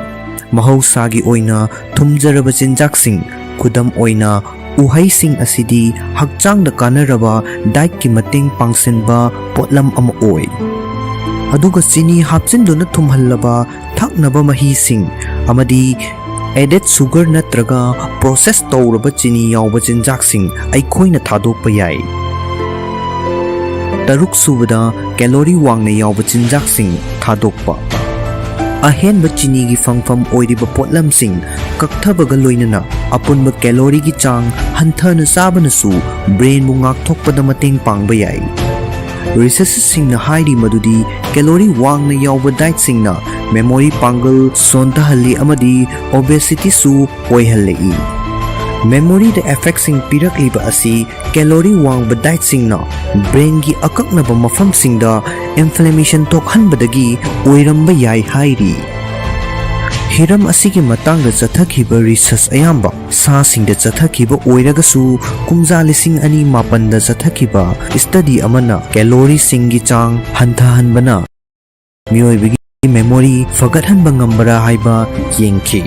ꯃꯍꯧꯁꯥꯒꯤ ꯑꯣꯏꯅ ꯊꯨꯝꯖꯔꯕ ꯆꯤꯟꯖꯥꯛꯁꯤꯡ, ꯈꯨꯗꯝ ꯑꯣꯏꯅ ꯎꯍꯩꯁꯤꯡ ꯑꯁꯤꯗꯤ ꯍꯛꯆꯥꯡꯗ ꯀꯥꯟꯅꯔꯕ dietꯀꯤ ꯃꯇꯦꯡ ꯄꯥꯡꯁꯤꯟꯕ ꯄꯣꯠꯂꯝ ꯑꯃ ꯑꯣꯏ꯫ ꯑꯗꯨꯒ ꯆꯤꯅꯤ ꯍꯥꯞꯆꯤꯟꯗꯨꯅ ꯊꯨꯝꯍꯜꯂꯕ ꯊꯛꯅꯕ ꯃꯍꯤꯁꯤꯡ ꯑꯃꯗꯤ added sugar ꯅꯠꯇ꯭ꯔꯒ process ꯇꯧꯔꯕ ꯆꯤꯅꯤ ꯌꯥꯎꯕ ꯆꯤꯟꯖꯥꯛꯁꯤꯡ ꯑꯩꯈꯣꯏꯅ ꯊꯥꯗꯣꯛꯄ ꯌꯥꯏ꯫ ꯇꯔꯨꯛꯁꯨꯕꯗ, calorie ꯋꯥꯡꯅ ꯌꯥꯎꯕ ꯆꯤꯟꯖꯥꯛꯁꯤꯡ ꯊꯥꯗꯣꯛꯄ꯫ ꯑꯍꯦꯟꯕ ꯆꯤꯅꯤꯒꯤ ꯐꯪꯐꯝ ꯑꯣꯏꯔꯤꯕ ꯄꯣꯠꯂꯝꯁꯤꯡ ꯀꯛꯊꯕꯒ ꯂꯣꯏꯅꯅ ꯑꯄꯨꯟꯕ calorieꯒꯤ ꯆꯥꯡ ꯍꯟꯊꯅ ꯆꯥꯕꯅꯁꯨ brainꯕꯨ ꯉꯥꯛꯊꯣꯛꯄꯗ ꯃꯇꯦꯡ ꯄꯥꯡꯕ ꯌꯥꯏ꯫ Researcherꯁꯤꯡꯅ ꯍꯥꯏꯔꯤ ꯃꯗꯨꯗꯤ calorie ꯋꯥꯡꯅ ꯌꯥꯎꯕ dietꯁꯤꯡꯅ memory ꯄꯥꯡꯒꯜ ꯁꯣꯟꯊꯍꯜꯂꯤ ꯑꯃꯗꯤ obesityꯁꯨ ꯑꯣꯏꯍꯜꯂꯛꯏ꯫ Memoryꯗ effectꯁꯤꯡ ꯄꯤꯔꯛꯂꯤꯕ ꯑꯁꯤ calorie ꯋꯥꯡꯕ dietꯁꯤꯡꯅ brainꯒꯤ ꯑꯀꯛꯅꯕ ꯃꯐꯝꯁꯤꯡꯗ inflammation ꯊꯣꯛꯍꯟꯕꯗꯒꯤ ꯑꯣꯏꯔꯝꯕ ꯌꯥꯏ ꯍꯥꯏꯔꯤ꯫ ꯍꯤꯔꯝ ꯑꯁꯤꯒꯤ ꯃꯇꯥꯡꯗ ꯆꯠꯊꯈꯤꯕ research ꯑꯌꯥꯝꯕ ꯁꯥꯁꯤꯡꯗ ꯆꯠꯊꯈꯤꯕ ꯑꯣꯏꯔꯒꯁꯨ, ꯀꯨꯝꯖꯥ ꯂꯤꯁꯤꯡ ꯑꯅꯤ ꯃꯥꯄꯟꯗ ꯆꯠꯊꯈꯤꯕ study ꯑꯃꯅ calorieꯁꯤꯡꯒꯤ ꯆꯥꯡ ꯍꯟꯊꯍꯟꯕꯅ ꯃꯤꯑꯣꯏꯕꯒꯤ memory ꯐꯒꯠꯍꯟꯕ ꯉꯝꯕꯔꯥ ꯍꯥꯏꯕ ꯌꯦꯡꯈꯤ꯫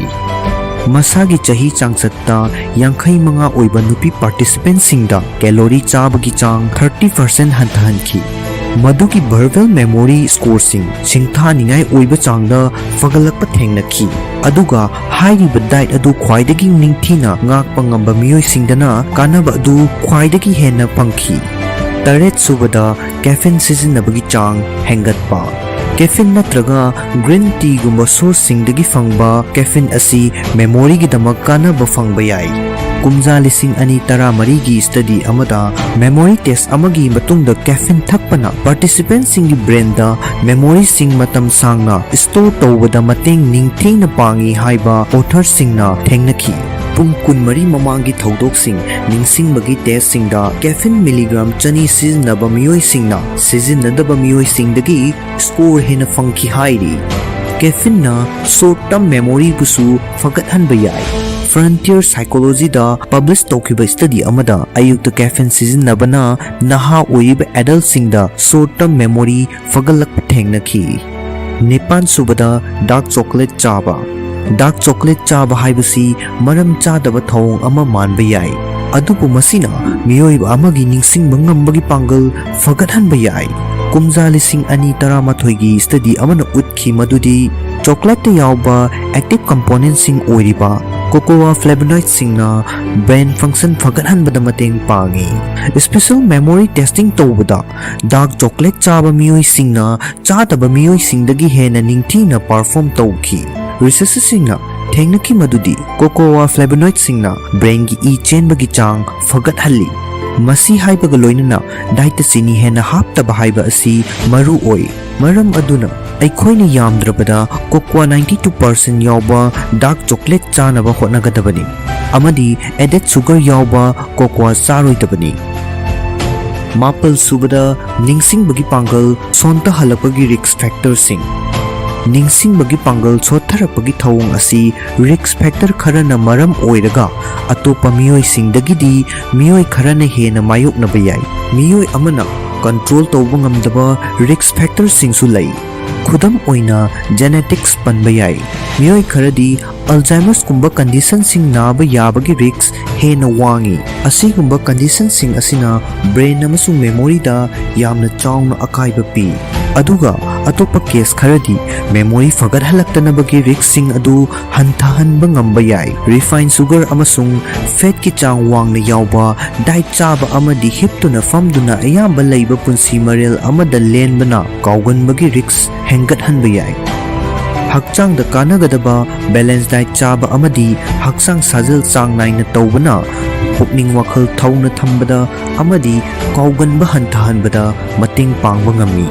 ꯃꯁꯥꯒꯤ ꯆꯍꯤ ꯆꯥꯡꯆꯠꯇ ꯌꯥꯡꯈꯩ ꯃꯉꯥ ꯑꯣꯏꯕ ꯅꯨꯄꯤ participantꯁꯤꯡꯗ calorie ꯆꯥꯕꯒꯤ ꯆꯥꯡ thirty percent ꯍꯟꯊꯍꯟꯈꯤ꯫ ꯃꯗꯨꯒꯤ verbal memory scoreꯁꯤꯡ ꯁꯤꯡꯊꯥꯅꯤꯡꯉꯥꯏ ꯑꯣꯏꯕ ꯆꯥꯡꯗ ꯐꯒꯠꯂꯛꯄ ꯊꯦꯡꯅꯈꯤ꯫ ꯑꯗꯨꯒ ꯍꯥꯏꯔꯤꯕ diet ꯑꯗꯨ ꯈ꯭ꯋꯥꯏꯗꯒꯤ ꯅꯤꯡꯊꯤꯅ ꯉꯥꯛꯄ ꯉꯝꯕ ꯃꯤꯑꯣꯏꯁꯤꯡꯗꯅ ꯀꯥꯟꯅꯕ ꯑꯗꯨ ꯈ꯭ꯋꯥꯏꯗꯒꯤ ꯍꯦꯟꯅ ꯐꯪꯈꯤ꯫ ꯇꯔꯦꯠ ꯁꯨꯕꯗ, caffeine ꯁꯤꯖꯤꯟꯅꯕꯒꯤ ꯆꯥꯡ ꯍꯦꯟꯒꯠꯄ꯫ Caffeine ꯅꯠꯇ꯭ꯔꯒ green teaꯒꯨꯝꯕ sourceꯁꯤꯡꯗꯒꯤ ꯐꯪꯕ caffeine ꯑꯁꯤ memoryꯒꯤꯗꯃꯛ ꯀꯥꯟꯅꯕ ꯐꯪꯕ ꯌꯥꯏ꯫ ꯀꯨꯝꯖꯥ ꯂꯤꯁꯤꯡ ꯑꯅꯤ ꯇꯔꯥꯃꯔꯤꯒꯤ study ꯑꯃꯗ memory test ꯑꯃꯒꯤ ꯃꯇꯨꯡꯗ caffeine ꯊꯛꯄꯅ participantꯁꯤꯡꯒꯤ brainꯗ memoryꯁꯤꯡ ꯃꯇꯝ ꯁꯥꯡꯅ store ꯇꯧꯕꯗ ꯃꯇꯦꯡ ꯅꯤꯡꯊꯤꯅ ꯄꯥꯡꯏ ꯍꯥꯏꯕ authorꯁꯤꯡꯅ ꯊꯦꯡꯅꯈꯤ꯫ ꯄꯨꯡ ꯀꯨꯟꯃꯔꯤ ꯃꯃꯥꯡꯒꯤ ꯊꯧꯗꯣꯛꯁꯤꯡ ꯅꯤꯡꯁꯤꯡꯕꯒꯤ testꯁꯤꯡꯗ caffeine milligram ꯆꯅꯤ ꯁꯤꯖꯤꯟꯅꯕ ꯃꯤꯑꯣꯏꯁꯤꯡꯅ ꯁꯤꯖꯤꯟꯅꯗꯕ ꯃꯤꯑꯣꯏꯁꯤꯡꯗꯒꯤ score ꯍꯦꯟꯅ ꯐꯪꯈꯤ ꯍꯥꯏꯔꯤ꯫ Caffeineꯅ short term memoryꯕꯨꯁꯨ ꯐꯒꯠꯍꯟꯕ ꯌꯥꯏ꯫ Frontier Psychologyꯗ publish ꯇꯧꯈꯤꯕ study ꯑꯃꯗ ꯑꯌꯨꯛꯇ caffeine ꯁꯤꯖꯤꯟꯅꯕꯅ ꯅꯍꯥ ꯑꯣꯏꯔꯤꯕ adultꯁꯤꯡꯗ short term memory ꯐꯒꯠꯂꯛꯄ ꯊꯦꯡꯅꯈꯤ꯫ ꯅꯤꯄꯥꯟ ꯁꯨꯕꯗ, dark chocolate ꯆꯥꯕ꯫ Dark chocolate ꯆꯥꯕ ꯍꯥꯏꯕꯁꯤ ꯃꯔꯝ ꯆꯥꯗꯕ ꯊꯧꯑꯣꯡ ꯑꯃ ꯃꯥꯟꯕ ꯌꯥꯏ, ꯑꯗꯨꯕꯨ ꯃꯁꯤꯅ ꯃꯤꯑꯣꯏꯕ ꯑꯃꯒꯤ ꯅꯤꯡꯁꯤꯡꯕ ꯉꯝꯕꯒꯤ ꯄꯥꯡꯒꯜ ꯐꯒꯠꯍꯟꯕ ꯌꯥꯏ꯫ ꯀꯨꯝꯖꯥ ꯂꯤꯁꯤꯡ ꯑꯅꯤ ꯇꯔꯥꯃꯥꯊꯣꯏꯒꯤ study ꯑꯃꯅ ꯎꯠꯈꯤ ꯃꯗꯨꯗꯤ chocolateꯇ ꯌꯥꯎꯕ active componentꯁꯤꯡ ꯑꯣꯏꯔꯤꯕ cocoa flavonoidꯁꯤꯡꯅ brain function ꯐꯒꯠꯍꯟꯕꯗ ꯃꯇꯦꯡ ꯄꯥꯡꯏ꯫ Special memory testing ꯇꯧꯕꯗ dark chocolate ꯆꯥꯕ ꯃꯤꯑꯣꯏꯁꯤꯡꯅ ꯆꯥꯗꯕ ꯃꯤꯑꯣꯏꯁꯤꯡꯗꯒꯤ ꯍꯦꯟꯅ ꯅꯤꯡꯊꯤꯅ perform ꯇꯧꯈꯤ꯫ Researcherꯁꯤꯡꯅ ꯊꯦꯡꯅꯈꯤ ꯃꯗꯨꯗꯤ cocoa flavonoidꯁꯤꯡꯅ brainꯒꯤ ꯏ ꯆꯦꯟꯕꯒꯤ ꯆꯥꯡ ꯐꯒꯠꯍꯜꯂꯤ꯫ ꯃꯁꯤ ꯍꯥꯏꯕꯒ ꯂꯣꯏꯅꯅ dietꯇ ꯆꯤꯅꯤ ꯍꯦꯟꯅ ꯍꯥꯞꯇꯕ ꯍꯥꯏꯕ ꯑꯁꯤ ꯃꯔꯨ ꯑꯣꯏ꯫ ꯃꯔꯝ ꯑꯗꯨꯅ ꯑꯩꯈꯣꯏꯅ ꯌꯥꯝꯗ꯭ꯔꯕꯗ cocoa ninety two percent ꯌꯥꯎꯕ dark chocolate ꯆꯥꯅꯕ ꯍꯣꯠꯅꯒꯗꯕꯅꯤ ꯑꯃꯗꯤ added sugar ꯌꯥꯎꯕ cocoa ꯆꯥꯔꯣꯏꯗꯕꯅꯤ꯫ ꯃꯥꯄꯜ ꯁꯨꯕꯗ, ꯅꯤꯡꯁꯤꯡꯕꯒꯤ ꯄꯥꯡꯒꯜ ꯁꯣꯟꯊꯍꯜꯂꯛꯄꯒꯤ risk factorꯁꯤꯡ꯫ ꯅꯤꯡꯁꯤꯡꯕꯒꯤ ꯄꯥꯡꯒꯜ ꯁꯣꯟꯊꯔꯛꯄꯒꯤ ꯊꯧꯑꯣꯡ ꯑꯁꯤ risk factor ꯈꯔꯅ ꯃꯔꯝ ꯑꯣꯏꯔꯒ ꯑꯇꯣꯞꯄ ꯃꯤꯑꯣꯏꯁꯤꯡꯗꯒꯤꯗꯤ ꯃꯤꯑꯣꯏ ꯈꯔꯅ ꯍꯦꯟꯅ ꯃꯥꯌꯣꯛꯅꯕ ꯌꯥꯏ꯫ ꯃꯤꯑꯣꯏ ꯑꯃꯅ control ꯇꯧꯕ ꯉꯝꯗꯕ risk factorꯁꯤꯡꯁꯨ ꯂꯩ꯫ ꯈꯨꯗꯝ ꯑꯣꯏꯅ, genetics ꯄꯟꯕ ꯌꯥꯏ꯫ ꯃꯤꯑꯣꯏ ꯈꯔꯗꯤ Alzheimerꯁꯀꯨꯝꯕ conditionꯁꯤꯡ ꯅꯥꯕ ꯌꯥꯕꯒꯤ risk ꯍꯦꯟꯅ ꯋꯥꯡꯏ꯫ ꯑꯁꯤꯒꯨꯝꯕ conditionꯁꯤꯡ ꯑꯁꯤꯅ brain ꯑꯃꯁꯨꯡ memoryꯗ ꯌꯥꯝꯅ ꯆꯥꯎꯅ ꯑꯀꯥꯏꯕ ꯄꯤ꯫ ꯑꯗꯨꯒ ꯑꯇꯣꯞꯄ case ꯈꯔꯗꯤ memory ꯐꯒꯠꯍꯜꯂꯛꯇꯅꯕꯒꯤ riskꯁꯤꯡ ꯑꯗꯨ ꯍꯟꯊꯍꯟꯕ ꯉꯝꯕ ꯌꯥꯏ꯫ Refined sugar ꯑꯃꯁꯨꯡ fatꯀꯤ ꯆꯥꯡ ꯋꯥꯡꯅ ꯌꯥꯎꯕ diet ꯆꯥꯕ ꯑꯃꯗꯤ ꯍꯤꯞꯇꯨꯅ ꯐꯝꯗꯨꯅ ꯑꯌꯥꯝꯕ ꯂꯩꯕ ꯄꯨꯟꯁꯤ ꯃꯔꯦꯜ ꯑꯃꯗ ꯂꯦꯟꯕꯅ ꯀꯥꯎꯒꯟꯕꯒꯤ risk ꯍꯦꯟꯒꯠꯍꯟꯕ ꯌꯥꯏ꯫ ꯍꯛꯆꯥꯡꯗ ꯀꯥꯟꯅꯒꯗꯕ balance diet ꯆꯥꯕ ꯑꯃꯗꯤ ꯍꯛꯆꯥꯡ ꯁꯥꯖꯦꯜ ꯆꯥꯡ ꯅꯥꯏꯅ ꯇꯧꯕꯅ ꯄꯨꯛꯅꯤꯡ ꯋꯥꯈꯜ ꯊꯧꯅ ꯊꯝꯕꯗ ꯑꯃꯗꯤ ꯀꯥꯎꯒꯟꯕ ꯍꯟꯊꯍꯟꯕꯗ ꯃꯇꯦꯡ ꯄꯥꯡꯕ ꯉꯝꯃꯤ꯫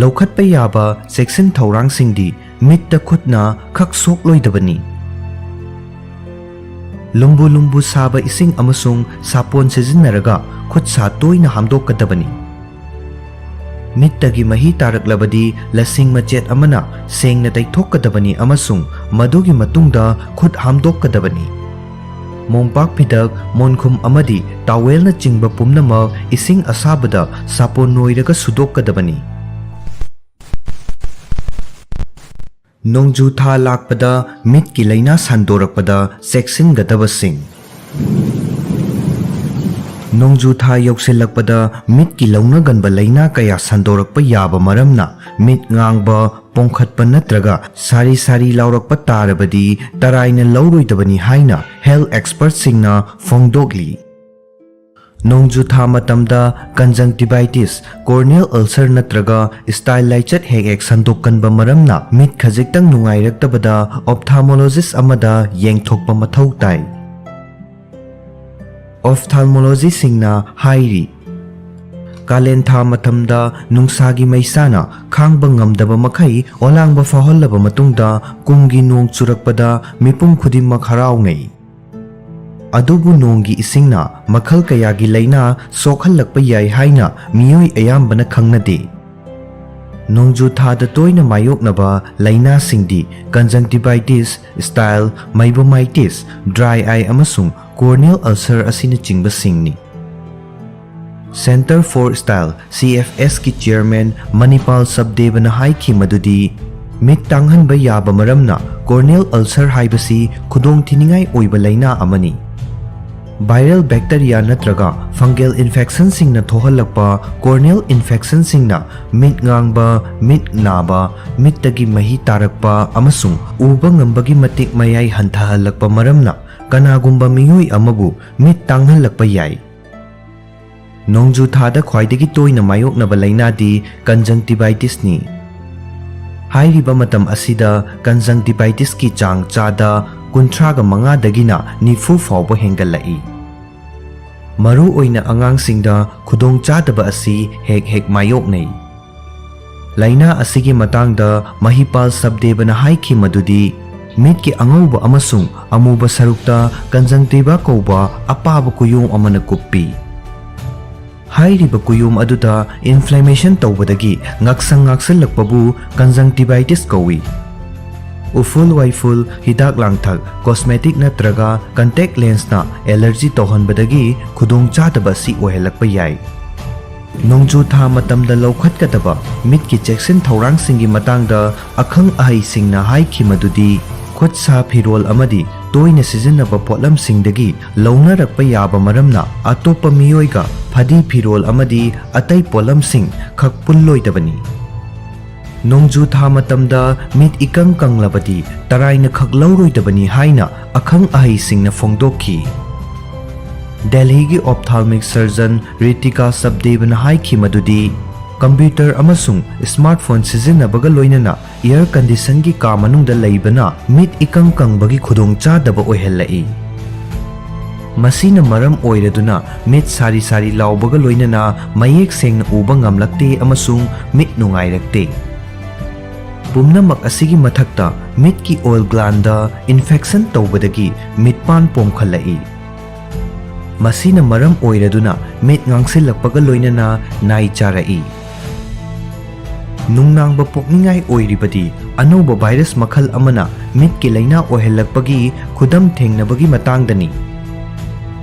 ꯂꯧꯈꯠꯄ ꯌꯥꯕ ꯆꯦꯛꯁꯤꯟ ꯊꯧꯔꯥꯡꯁꯤꯡꯗꯤ ꯃꯤꯠꯇ ꯈꯨꯠꯅ ꯈꯛ ꯁꯣꯛꯂꯣꯏꯗꯕꯅꯤ꯫ ꯂꯨꯝꯕꯨ ꯂꯨꯝꯕꯨ ꯁꯥꯕ ꯏꯁꯤꯡ ꯑꯃꯁꯨꯡ ꯁꯥꯄꯣꯟ ꯁꯤꯖꯤꯟꯅꯔꯒ ꯈꯨꯠ ꯁꯥ ꯇꯣꯏꯅ ꯍꯥꯝꯗꯣꯛꯀꯗꯕꯅꯤ꯫ ꯃꯤꯠꯇꯒꯤ ꯃꯍꯤ ꯇꯥꯔꯛꯂꯕꯗꯤ ꯂꯁꯤꯡ ꯃꯆꯦꯠ ꯑꯃꯅ ꯁꯦꯡꯅ ꯇꯩꯊꯣꯛꯀꯗꯕꯅꯤ ꯑꯃꯁꯨꯡ ꯃꯗꯨꯒꯤ ꯃꯇꯨꯡꯗ ꯈꯨꯠ ꯍꯥꯝꯗꯣꯛꯀꯗꯕꯅꯤ꯫ ꯃꯣꯝꯄꯥꯛ ꯐꯤꯗꯛ, ꯃꯣꯟꯈꯨꯝ ꯑꯃꯗꯤ towelꯅꯆꯤꯡꯕ ꯄꯨꯝꯅꯃꯛ ꯏꯁꯤꯡ ꯑꯁꯥꯕꯗ ꯁꯥꯄꯣꯟ ꯅꯣꯏꯔꯒ ꯁꯨꯗꯣꯛꯀꯗꯕꯅꯤ꯫ ꯅꯣꯡꯖꯨ ꯊꯥ ꯂꯥꯛꯄꯗ ꯃꯤꯠꯀꯤ ꯂꯥꯏꯅꯥ ꯁꯟꯗꯣꯔꯛꯄꯗ ꯆꯦꯛꯁꯤꯟꯒꯗꯕꯁꯤꯡ꯫ ꯅꯣꯡꯖꯨ ꯊꯥ ꯌꯧꯁꯤꯜꯂꯛꯄꯗ ꯃꯤꯠꯀꯤ ꯂꯧꯅꯒꯟꯕ ꯂꯥꯏꯅꯥ ꯀꯌꯥ ꯁꯟꯗꯣꯔꯛꯄ ꯌꯥꯕ ꯃꯔꯝꯅ ꯃꯤꯠ ꯉꯥꯡꯕ, ꯄꯣꯡꯈꯠꯄ ꯅꯠꯇ꯭ꯔꯒ ꯁꯥꯔꯤ ꯁꯥꯔꯤ ꯂꯥꯎꯔꯛꯄ ꯇꯥꯔꯕꯗꯤ ꯇꯔꯥꯏꯅ ꯂꯧꯔꯣꯏꯗꯕꯅꯤ ꯍꯥꯏꯅ health expertꯁꯤꯡꯅ ꯐꯣꯡꯗꯣꯛꯂꯤ꯫ ꯅꯣꯡꯖꯨ ꯊꯥ ꯃꯇꯝꯗ conjunctivitis, corneal ulcer ꯅꯠꯇ꯭ꯔꯒ style ꯂꯥꯏꯆꯠ ꯍꯦꯛ ꯍꯦꯛ ꯁꯟꯗꯣꯛꯀꯟꯕ ꯃꯔꯝꯅ ꯃꯤꯠ ꯈꯖꯤꯛꯇꯪ ꯅꯨꯡꯉꯥꯏꯔꯛꯇꯕꯗ ophthalmologist ꯑꯃꯗ ꯌꯦꯡꯊꯣꯛꯄ ꯃꯊꯧ ꯇꯥꯏ꯫ Ophthalmologistꯁꯤꯡꯅ ꯍꯥꯏꯔꯤ, ꯀꯥꯂꯦꯟ ꯊꯥ ꯃꯇꯝꯗ ꯅꯨꯡꯁꯥꯒꯤ ꯃꯩꯁꯥꯅ ꯈꯥꯡꯕ ꯉꯝꯗꯕ ꯃꯈꯩ ꯑꯣꯂꯥꯡꯕ ꯐꯥꯎꯍꯜꯂꯕ ꯃꯇꯨꯡꯗ ꯀꯨꯝꯒꯤ ꯅꯣꯡ ꯆꯨꯔꯛꯄꯗ ꯃꯤꯄꯨꯝ ꯈꯨꯗꯤꯡꯃꯛ ꯍꯔꯥꯎꯅꯩ꯫ ꯑꯗꯨꯕꯨ ꯅꯣꯡꯒꯤ ꯏꯁꯤꯡꯅ ꯃꯈꯜ ꯀꯌꯥꯒꯤ ꯂꯥꯏꯅꯥ ꯁꯣꯛꯍꯜꯂꯛꯄ ꯌꯥꯏ ꯍꯥꯏꯅ ꯃꯤꯑꯣꯏ ꯑꯌꯥꯝꯕꯅ ꯈꯪꯅꯗꯦ꯫ ꯅꯣꯡꯖꯨ ꯊꯥꯗ ꯇꯣꯏꯅ ꯃꯥꯌꯣꯛꯅꯕ ꯂꯥꯏꯅꯥꯁꯤꯡꯗꯤ conjunctivitis, style, meibomitis, dry eye ꯑꯃꯁꯨꯡ corneal ulcer ꯑꯁꯤꯅꯆꯤꯡꯕꯁꯤꯡꯅꯤ꯫ Centre for Style, CFSꯀꯤ chairman ꯃꯅꯤꯄꯥꯜ ꯁꯕꯗꯦꯕꯅ ꯍꯥꯏꯈꯤ ꯃꯗꯨꯗꯤ, ꯃꯤꯠ ꯇꯥꯡꯍꯟꯕ ꯌꯥꯕ ꯃꯔꯝꯅ corneal ulcer ꯍꯥꯏꯕꯁꯤ ꯈꯨꯗꯣꯡꯊꯤꯅꯤꯡꯉꯥꯏ ꯑꯣꯏꯕ ꯂꯥꯏꯅꯥ ꯑꯃꯅꯤ꯫ Viral bacteria ꯅꯠꯇ꯭ꯔꯒ fungal infectionꯁꯤꯡꯅ ꯊꯣꯛꯍꯜꯂꯛꯄ corneal infectionꯁꯤꯡꯅ ꯃꯤꯠ ꯉꯥꯡꯕ, ꯃꯤꯠ ꯅꯥꯕ, ꯃꯤꯠꯇꯒꯤ ꯃꯍꯤ ꯇꯥꯔꯛꯄ ꯑꯃꯁꯨꯡ ꯎꯕ ꯉꯝꯕꯒꯤ ꯃꯇꯤꯛ ꯃꯌꯥꯏ ꯍꯟꯊꯍꯜꯂꯛꯄ ꯃꯔꯝꯅ ꯀꯅꯥꯒꯨꯝꯕ ꯃꯤꯑꯣꯏ ꯑꯃꯕꯨ ꯃꯤꯠ ꯇꯥꯡꯍꯜꯂꯛꯄ ꯌꯥꯏ꯫ ꯅꯣꯡꯖꯨ ꯊꯥꯗ ꯈ꯭ꯋꯥꯏꯗꯒꯤ ꯇꯣꯏꯅ ꯃꯥꯌꯣꯛꯅꯕ ꯂꯥꯏꯅꯥꯗꯤ conjunctivitisꯅꯤ꯫ ꯍꯥꯏꯔꯤꯕ ꯃꯇꯝ ꯑꯁꯤꯗ conjunctivitisꯀꯤ ꯆꯥꯡ ꯆꯥꯗ ꯀꯨꯟꯊ꯭ꯔꯥꯒ ꯃꯉꯥꯗꯒꯤꯅ ꯅꯤꯐꯨ ꯐꯥꯎꯕ ꯍꯦꯟꯒꯠꯂꯛꯏ꯫ ꯃꯔꯨꯑꯣꯏꯅ ꯑꯉꯥꯡꯁꯤꯡꯗ ꯈꯨꯗꯣꯡꯆꯥꯗꯕ ꯑꯁꯤ ꯍꯦꯛ ꯍꯦꯛ ꯃꯥꯌꯣꯛꯅꯩ꯫ ꯂꯥꯏꯅꯥ ꯑꯁꯤꯒꯤ ꯃꯇꯥꯡꯗ ꯃꯍꯤꯄꯥꯜ ꯁꯕꯗꯦꯕꯅ ꯍꯥꯏꯈꯤ ꯃꯗꯨꯗꯤ, ꯃꯤꯠꯀꯤ ꯑꯉꯧꯕ ꯑꯃꯁꯨꯡ ꯑꯃꯨꯕ ꯁꯔꯨꯛꯇ conjunctiva ꯀꯧꯕ ꯑꯄꯥꯕ ꯀꯨꯌꯣꯝ ꯑꯃꯅ ꯀꯨꯞꯄꯤ꯫ ꯍꯥꯏꯔꯤꯕ ꯀꯨꯌꯣꯝ ꯑꯗꯨꯗ inflammation ꯇꯧꯕꯗꯒꯤ ꯉꯥꯛꯁꯪ ꯉꯥꯛꯁꯜꯂꯛꯄꯕꯨ conjunctivitis ꯀꯧꯏ꯫ ꯎꯐꯨꯜ ꯋꯥꯏꯐꯨꯜ, ꯍꯤꯗꯥꯛ ꯂꯥꯡꯊꯛ, cosmetic ꯅꯠꯇ꯭ꯔꯒ contact lensꯅ allergy ꯇꯧꯍꯟꯕꯗꯒꯤ ꯈꯨꯗꯣꯡꯆꯥꯗꯕ ꯑꯁꯤ ꯑꯣꯏꯍꯜꯂꯛꯄ ꯌꯥꯏ꯫ ꯅꯣꯡꯖꯨ ꯊꯥ ꯃꯇꯝꯗ ꯂꯧꯈꯠꯀꯗꯕ ꯃꯤꯠꯀꯤ ꯆꯦꯛꯁꯤꯟ ꯊꯧꯔꯥꯡꯁꯤꯡꯒꯤ ꯃꯇꯥꯡꯗ ꯑꯈꯪ ꯑꯍꯩꯁꯤꯡꯅ ꯍꯥꯏꯈꯤ ꯃꯗꯨꯗꯤ, ꯈꯨꯠ ꯁꯥ ꯐꯤꯔꯣꯜ ꯑꯃꯗꯤ ꯇꯣꯏꯅ ꯁꯤꯖꯤꯟꯅꯕ ꯄꯣꯠꯂꯝꯁꯤꯡꯗꯒꯤ ꯂꯧꯅꯔꯛꯄ ꯌꯥꯕ ꯃꯔꯝꯅ ꯑꯇꯣꯞꯄ ꯃꯤꯑꯣꯏꯒ ꯐꯗꯤ ꯐꯤꯔꯣꯜ ꯑꯃꯗꯤ ꯑꯇꯩ ꯄꯣꯠꯂꯝꯁꯤꯡ ꯈꯛ ꯄꯨꯜꯂꯣꯏꯗꯕꯅꯤ꯫ ꯅꯣꯡꯖꯨ ꯊꯥ ꯃꯇꯝꯗ ꯃꯤꯠ ꯏꯀꯪ ꯀꯪꯂꯕꯗꯤ ꯇꯔꯥꯏꯅ ꯈꯛ ꯂꯧꯔꯣꯏꯗꯕꯅꯤ ꯍꯥꯏꯅ ꯑꯈꯪ ꯑꯍꯩꯁꯤꯡꯅ ꯐꯣꯡꯗꯣꯛꯈꯤ꯫ ꯗꯦꯜꯍꯤꯒꯤ ophthalmic surgeon ꯔꯤꯇꯤꯀꯥ ꯁꯕꯗꯦꯕꯅ ꯍꯥꯏꯈꯤ ꯃꯗꯨꯗꯤ computer ꯑꯃꯁꯨꯡ smartphone ꯁꯤꯖꯤꯟꯅꯕꯒ ꯂꯣꯏꯅꯅ air conditionꯒꯤ ꯀꯥ ꯃꯅꯨꯡꯗ ꯂꯩꯕꯅ ꯃꯤꯠ ꯏꯀꯪ ꯀꯪꯕꯒꯤ ꯈꯨꯗꯣꯡꯆꯥꯗꯕ ꯑꯣꯏꯍꯜꯂꯛꯏ꯫ ꯃꯁꯤꯅ ꯃꯔꯝ ꯑꯣꯏꯔꯗꯨꯅ ꯃꯤꯠ ꯁꯥꯔꯤ ꯁꯥꯔꯤ ꯂꯥꯎꯕꯒ ꯂꯣꯏꯅꯅ ꯃꯌꯦꯛ ꯁꯦꯡꯅ ꯎꯕ ꯉꯝꯂꯛꯇꯦ ꯑꯃꯁꯨꯡ ꯃꯤꯠ ꯅꯨꯡꯉꯥꯏꯔꯛꯇꯦ꯫ ꯄꯨꯝꯅꯃꯛ ꯑꯁꯤꯒꯤ ꯃꯊꯛꯇ ꯃꯤꯠꯀꯤ ꯑꯣꯏꯜ glandꯗ infection ꯇꯧꯕꯗꯒꯤ ꯃꯤꯠꯄꯥꯟ ꯄꯣꯝꯈꯠꯂꯛꯏ꯫ ꯃꯁꯤꯅ ꯃꯔꯝ ꯑꯣꯏꯔꯗꯨꯅ ꯃꯤꯠ ꯉꯥꯡꯁꯤꯜꯂꯛꯄꯒ ꯂꯣꯏꯅꯅ ꯅꯥꯏ ꯆꯥꯔꯛꯏ꯫ ꯅꯨꯡꯅꯥꯡꯕ ꯄꯣꯛꯅꯤꯡꯉꯥꯏ ꯑꯣꯏꯔꯤꯕꯗꯤ ꯑꯅꯧꯕ virus ꯃꯈꯜ ꯑꯃꯅ ꯃꯤꯠꯀꯤ ꯂꯥꯏꯅꯥ ꯑꯣꯏꯍꯜꯂꯛꯄꯒꯤ ꯈꯨꯗꯝ ꯊꯦꯡꯅꯕꯒꯤ ꯃꯇꯥꯡꯗꯅꯤ꯫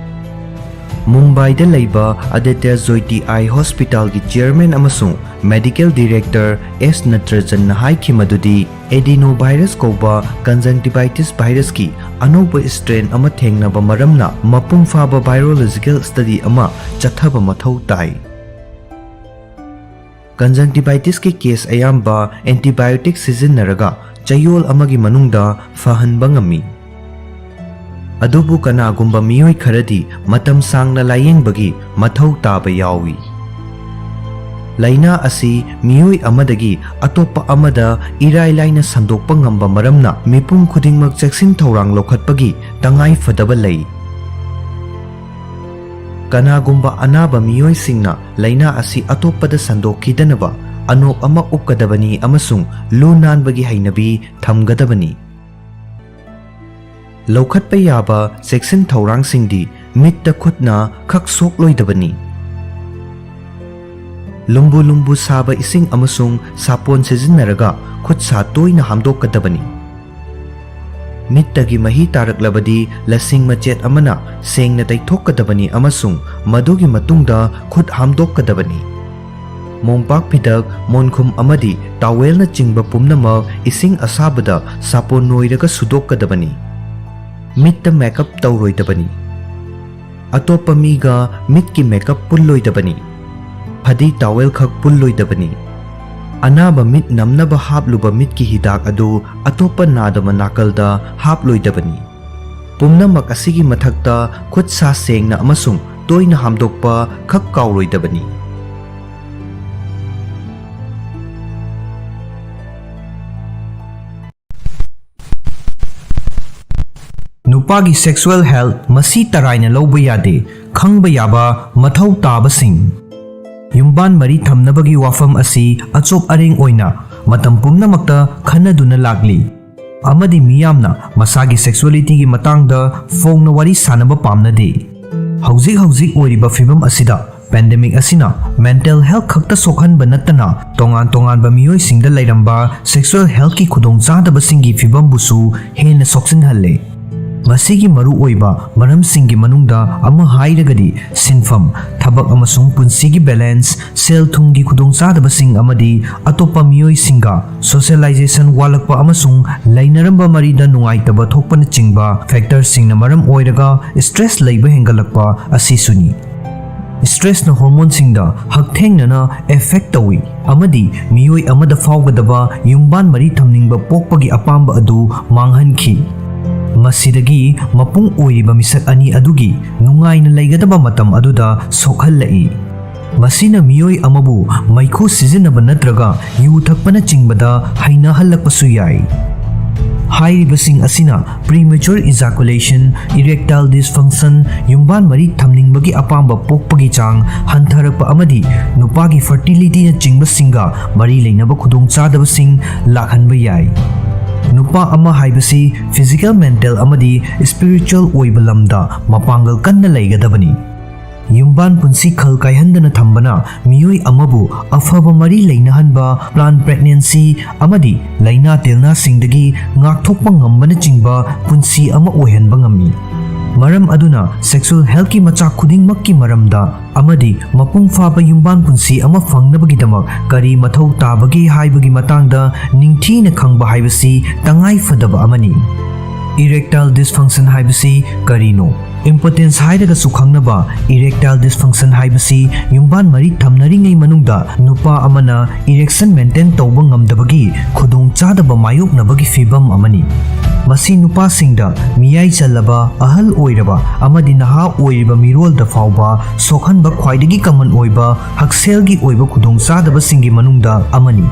ꯃꯨꯝꯕꯥꯏꯗ ꯂꯩꯕ Aditya Jyoti Eye Hospitalꯒꯤ chairman ꯑꯃꯁꯨꯡ medical director ꯑꯦꯁ ꯅꯇ꯭ꯔꯖꯟꯅ ꯍꯥꯏꯈꯤ ꯃꯗꯨꯗꯤ adenovirus ꯀꯧꯕ conjunctivitis virusꯀꯤ ꯑꯅꯧꯕ strain ꯑꯃ ꯊꯦꯡꯅꯕ ꯃꯔꯝꯅ ꯃꯄꯨꯡ ꯐꯥꯕ virological study ꯑꯃ ꯆꯠꯊꯕ ꯃꯊꯧ ꯇꯥꯏ꯫ Conjunctivitisꯀꯤ case ꯑꯌꯥꯝꯕ antibiotic ꯁꯤꯖꯤꯟꯅꯔꯒ ꯆꯌꯣꯜ ꯑꯃꯒꯤ ꯃꯅꯨꯡꯗ ꯐꯍꯟꯕ ꯉꯝꯃꯤ꯫ ꯑꯗꯨꯕꯨ ꯀꯅꯥꯒꯨꯝꯕ ꯃꯤꯑꯣꯏ ꯈꯔꯗꯤ ꯃꯇꯝ ꯁꯥꯡꯅ ꯂꯥꯌꯦꯡꯕꯒꯤ ꯃꯊꯧ ꯇꯥꯕ ꯌꯥꯎꯏ꯫ ꯂꯥꯏꯅꯥ ꯑꯁꯤ ꯃꯤꯑꯣꯏ ꯑꯃꯗꯒꯤ ꯑꯇꯣꯞꯄ ꯑꯃꯗ ꯏꯔꯥꯏ ꯂꯥꯏꯅ ꯁꯟꯗꯣꯛꯄ ꯉꯝꯕ ꯃꯔꯝꯅ ꯃꯤꯄꯨꯝ ꯈꯨꯗꯤꯡꯃꯛ ꯆꯦꯛꯁꯤꯟ ꯊꯧꯔꯥꯡ ꯂꯧꯈꯠꯄꯒꯤ ꯇꯉꯥꯏ ꯐꯗꯕ ꯂꯩ꯫ ꯀꯅꯥꯒꯨꯝꯕ ꯑꯅꯥꯕ ꯃꯤꯑꯣꯏꯁꯤꯡꯅ ꯂꯥꯏꯅꯥ ꯑꯁꯤ ꯑꯇꯣꯞꯄꯗ ꯁꯟꯗꯣꯛꯈꯤꯗꯅꯕ ꯑꯅꯣꯞ ꯑꯃ ꯎꯞꯀꯗꯕꯅꯤ ꯑꯃꯁꯨꯡ ꯂꯨ ꯅꯥꯟꯕꯒꯤ ꯍꯩꯅꯕꯤ ꯊꯝꯒꯗꯕꯅꯤ꯫ ꯂꯧꯈꯠꯄ ꯌꯥꯕ ꯆꯦꯛꯁꯤꯟ ꯊꯧꯔꯥꯡꯁꯤꯡꯗꯤ ꯃꯤꯠꯇ ꯈꯨꯠꯅ ꯈꯛ ꯁꯣꯛꯂꯣꯏꯗꯕꯅꯤ꯫ ꯂꯨꯝꯕꯨ ꯂꯨꯝꯕꯨ ꯁꯥꯕ ꯏꯁꯤꯡ ꯑꯃꯁꯨꯡ ꯁꯥꯄꯣꯟ ꯁꯤꯖꯤꯟꯅꯔꯒ ꯈꯨꯠ ꯁꯥ ꯇꯣꯏꯅ ꯍꯥꯝꯗꯣꯛꯀꯗꯕꯅꯤ꯫ ꯃꯤꯠꯇꯒꯤ ꯃꯍꯤ ꯇꯥꯔꯛꯂꯕꯗꯤ ꯂꯁꯤꯡ ꯃꯆꯦꯠ ꯑꯃꯅ ꯁꯦꯡꯅ ꯇꯩꯊꯣꯛꯀꯗꯕꯅꯤ ꯑꯃꯁꯨꯡ ꯃꯗꯨꯒꯤ ꯃꯇꯨꯡꯗ ꯈꯨꯠ ꯍꯥꯝꯗꯣꯛꯀꯗꯕꯅꯤ꯫ ꯃꯣꯝꯄꯥꯛ ꯐꯤꯗꯛ, ꯃꯣꯟꯈꯨꯝ ꯑꯃꯗꯤ towelꯅꯆꯤꯡꯕ ꯄꯨꯝꯅꯃꯛ ꯏꯁꯤꯡ ꯑꯁꯥꯕꯗ ꯁꯥꯄꯣꯟ ꯅꯣꯏꯔꯒ ꯁꯨꯗꯣꯛꯀꯗꯕꯅꯤ꯫ ꯃꯤꯠꯇ makeup ꯇꯧꯔꯣꯏꯗꯕꯅꯤ꯫ ꯑꯇꯣꯞꯄ ꯃꯤꯒ ꯃꯤꯠꯀꯤ makeup ꯄꯨꯜꯂꯣꯏꯗꯕꯅꯤ꯫ ꯐꯗꯤ towel ꯈꯛ ꯄꯨꯜꯂꯣꯏꯗꯕꯅꯤ꯫ ꯑꯅꯥꯕ ꯃꯤꯠ ꯅꯝꯅꯕ ꯍꯥꯞꯂꯨꯕ ꯃꯤꯠꯀꯤ ꯍꯤꯗꯥꯛ ꯑꯗꯨ ꯑꯇꯣꯞꯄ ꯅꯥꯗꯕ ꯅꯥꯀꯜꯗ ꯍꯥꯞꯂꯣꯏꯗꯕꯅꯤ꯫ ꯄꯨꯝꯅꯃꯛ ꯑꯁꯤꯒꯤ ꯃꯊꯛꯇ ꯈꯨꯠ ꯁꯥ ꯁꯦꯡꯅ ꯑꯃꯁꯨꯡ ꯇꯣꯏꯅ ꯍꯥꯝꯗꯣꯛꯄ ꯈꯛ ꯀꯥꯎꯔꯣꯏꯗꯕꯅꯤ꯫ ꯅꯨꯄꯥꯒꯤ sexual health ꯃꯁꯤ ꯇꯔꯥꯏꯅ ꯂꯧꯕ ꯌꯥꯗꯦ꯫ ꯈꯪꯕ ꯌꯥꯕ ꯃꯊꯧ ꯇꯥꯕꯁꯤꯡ꯫ ꯌꯨꯝꯕꯥꯟ ꯃꯔꯤ ꯊꯝꯅꯕꯒꯤ ꯋꯥꯐꯝ ꯑꯁꯤ ꯑꯆꯣꯞ ꯑꯔꯦꯡ ꯑꯣꯏꯅ ꯃꯇꯝ ꯄꯨꯝꯅꯃꯛꯇ ꯈꯟꯅꯗꯨꯅ ꯂꯥꯛꯂꯤ, ꯑꯃꯗꯤ ꯃꯤꯌꯥꯝꯅ ꯃꯁꯥꯒꯤ sexualityꯒꯤ ꯃꯇꯥꯡꯗ ꯐꯣꯡꯅ ꯋꯥꯔꯤ ꯁꯥꯅꯕ ꯄꯥꯝꯅꯗꯦ꯫ ꯍꯧꯖꯤꯛ ꯍꯧꯖꯤꯛ ꯑꯣꯏꯔꯤꯕ ꯐꯤꯚꯝ ꯑꯁꯤꯗ pandemic ꯑꯁꯤꯅ mental health ꯈꯛꯇ ꯁꯣꯛꯍꯟꯕ ꯅꯠꯇꯅ ꯇꯣꯉꯥꯟ ꯇꯣꯉꯥꯟꯕ ꯃꯤꯑꯣꯏꯁꯤꯡꯗ ꯂꯩꯔꯝꯕ sexual healthꯀꯤ ꯈꯨꯗꯣꯡꯆꯥꯗꯕꯁꯤꯡꯒꯤ ꯐꯤꯚꯝꯕꯨꯁꯨ ꯍꯦꯟꯅ ꯁꯣꯛꯆꯤꯟꯍꯜꯂꯦ꯫ ꯃꯁꯤꯒꯤ ꯃꯔꯨꯑꯣꯏꯕ ꯃꯔꯝꯁꯤꯡꯒꯤ ꯃꯅꯨꯡꯗ ꯑꯃ ꯍꯥꯏꯔꯒꯗꯤ ꯁꯤꯟꯐꯝ, ꯊꯕꯛ ꯑꯃꯁꯨꯡ ꯄꯨꯟꯁꯤꯒꯤ balance, ꯁꯦꯜ ꯊꯨꯝꯒꯤ ꯈꯨꯗꯣꯡꯆꯥꯗꯕꯁꯤꯡ ꯑꯃꯗꯤ ꯑꯇꯣꯞꯄ ꯃꯤꯑꯣꯏꯁꯤꯡꯒ socialization ꯋꯥꯠꯂꯛꯄ ꯑꯃꯁꯨꯡ ꯂꯩꯅꯔꯝꯕ ꯃꯔꯤꯗ ꯅꯨꯡꯉꯥꯏꯇꯕ ꯊꯣꯛꯄꯅꯆꯤꯡꯕ factorꯁꯤꯡꯅ ꯃꯔꯝ ꯑꯣꯏꯔꯒ stress ꯂꯩꯕ ꯍꯦꯟꯒꯠꯂꯛꯄ ꯑꯁꯤꯁꯨꯅꯤ꯫ Stressꯅ hormoneꯁꯤꯡꯗ ꯍꯛꯊꯦꯡꯅꯅ effect ꯇꯧꯏ ꯑꯃꯗꯤ ꯃꯤꯑꯣꯏ ꯑꯃꯗ ꯐꯥꯎꯒꯗꯕ ꯌꯨꯝꯕꯥꯟ ꯃꯔꯤ ꯊꯝꯅꯤꯡꯕ ꯄꯣꯛꯄꯒꯤ ꯑꯄꯥꯝꯕ ꯑꯗꯨ ꯃꯥꯡꯍꯟꯈꯤ꯫ ꯃꯁꯤꯗꯒꯤ ꯃꯄꯨꯡ ꯑꯣꯏꯔꯤꯕ ꯃꯤꯁꯛ ꯑꯅꯤ ꯑꯗꯨꯒꯤ ꯅꯨꯡꯉꯥꯏꯅ ꯂꯩꯒꯗꯕ ꯃꯇꯝ ꯑꯗꯨꯗ ꯁꯣꯛꯍꯜꯂꯛꯏ꯫ ꯃꯁꯤꯅ ꯃꯤꯑꯣꯏ ꯑꯃꯕꯨ ꯃꯩꯈꯨ ꯁꯤꯖꯤꯟꯅꯕ ꯅꯠꯇ꯭ꯔꯒ ꯌꯨ ꯊꯛꯄꯅꯆꯤꯡꯕꯗ ꯍꯩꯅꯍꯜꯂꯛꯄꯁꯨ ꯌꯥꯏ꯫ ꯍꯥꯏꯔꯤꯕꯁꯤꯡ ꯑꯁꯤꯅ premature ejaculation, erectile dysfunction, ꯌꯨꯝꯕꯥꯟ ꯃꯔꯤ ꯊꯝꯅꯤꯡꯕꯒꯤ ꯑꯄꯥꯝꯕ ꯄꯣꯛꯄꯒꯤ ꯆꯥꯡ ꯍꯟꯊꯔꯛꯄ ꯑꯃꯗꯤ ꯅꯨꯄꯥꯒꯤ fertilityꯅꯆꯤꯡꯕꯁꯤꯡꯒ ꯃꯔꯤ ꯂꯩꯅꯕ ꯈꯨꯗꯣꯡꯆꯥꯗꯕꯁꯤꯡ ꯂꯥꯛꯍꯟꯕ ꯌꯥꯏ꯫ ꯅꯨꯄꯥ ꯑꯃ ꯍꯥꯏꯕꯁꯤ physical, mental ꯑꯃꯗꯤ spiritual ꯑꯣꯏꯕ ꯂꯝꯗ ꯃꯄꯥꯡꯒꯜ ꯀꯟꯅ ꯂꯩꯒꯗꯕꯅꯤ꯫ ꯌꯨꯝꯕꯥꯟ ꯄꯨꯟꯁꯤ ꯈꯜ ꯀꯥꯏꯍꯟꯗꯅ ꯊꯝꯕꯅ ꯃꯤꯑꯣꯏ ꯑꯃꯕꯨ ꯑꯐꯕ ꯃꯔꯤ ꯂꯩꯅꯍꯟꯕ, planned pregnancy ꯑꯃꯗꯤ ꯂꯥꯏꯅꯥ ꯇꯤꯜꯅꯥꯁꯤꯡꯗꯒꯤ ꯉꯥꯛꯊꯣꯛꯄ ꯉꯝꯕꯅꯆꯤꯡꯕ ꯄꯨꯟꯁꯤ ꯑꯃ ꯑꯣꯏꯍꯟꯕ ꯉꯝꯃꯤ꯫ ꯃꯔꯝ ꯑꯗꯨꯅ sexual healthꯀꯤ ꯃꯆꯥꯛ ꯈꯨꯗꯤꯡꯃꯛꯀꯤ ꯃꯔꯝꯗ ꯑꯃꯗꯤ ꯃꯄꯨꯡ ꯐꯥꯕ ꯌꯨꯝꯕꯥꯟ ꯄꯨꯟꯁꯤ ꯑꯃ ꯐꯪꯅꯕꯒꯤꯗꯃꯛ ꯀꯔꯤ ꯃꯊꯧ ꯇꯥꯕꯒꯦ ꯍꯥꯏꯕꯒꯤ ꯃꯇꯥꯡꯗ ꯅꯤꯡꯊꯤꯅ ꯈꯪꯕ ꯍꯥꯏꯕꯁꯤ ꯇꯉꯥꯏ ꯐꯗꯕ ꯑꯃꯅꯤ꯫ Erectile dysfunction ꯍꯥꯏꯕꯁꯤ ꯀꯔꯤꯅꯣ? ꯏꯝꯄꯣꯇꯦꯟꯁ ꯍꯥꯏꯔꯒꯁꯨ ꯈꯪꯅꯕ ꯏꯔꯦꯛꯇꯥꯏꯜ ꯗꯤꯁꯐꯪꯁꯟ ꯍꯥꯏꯕꯁꯤ ꯌꯨꯝꯕꯥꯟ ꯃꯔꯤ ꯊꯝꯅꯔꯤꯉꯩ ꯃꯅꯨꯡꯗ ꯅꯨꯄꯥ ꯑꯃꯅ ꯏꯔꯦꯛꯁꯟ ꯃꯦꯟꯇꯦꯟ ꯇꯧꯕ ꯉꯝꯗꯕꯒꯤ ꯈꯨꯗꯣꯡꯆꯥꯗꯕ ꯃꯥꯌꯣꯛꯅꯕꯒꯤ ꯐꯤꯚꯝ ꯑꯃꯅꯤ꯫ ꯃꯁꯤ ꯅꯨꯄꯥꯁꯤꯡꯗ, ꯃꯤꯌꯥꯏ ꯆꯜꯂꯕ, ꯑꯍꯜ ꯑꯣꯏꯔꯕ ꯑꯃꯗꯤ ꯅꯍꯥ ꯑꯣꯏꯔꯤꯕ ꯃꯤꯔꯣꯜꯗ ꯐꯥꯎꯕ ꯁꯣꯛꯍꯟꯕ ꯈ꯭ꯋꯥꯏꯗꯒꯤ ꯀꯃꯟ ꯑꯣꯏꯕ ꯍꯛꯁꯦꯜꯒꯤ ꯑꯣꯏꯕ ꯈꯨꯗꯣꯡꯆꯥꯗꯕꯁꯤꯡꯒꯤ ꯃꯅꯨꯡꯗ ꯑꯃꯅꯤ꯫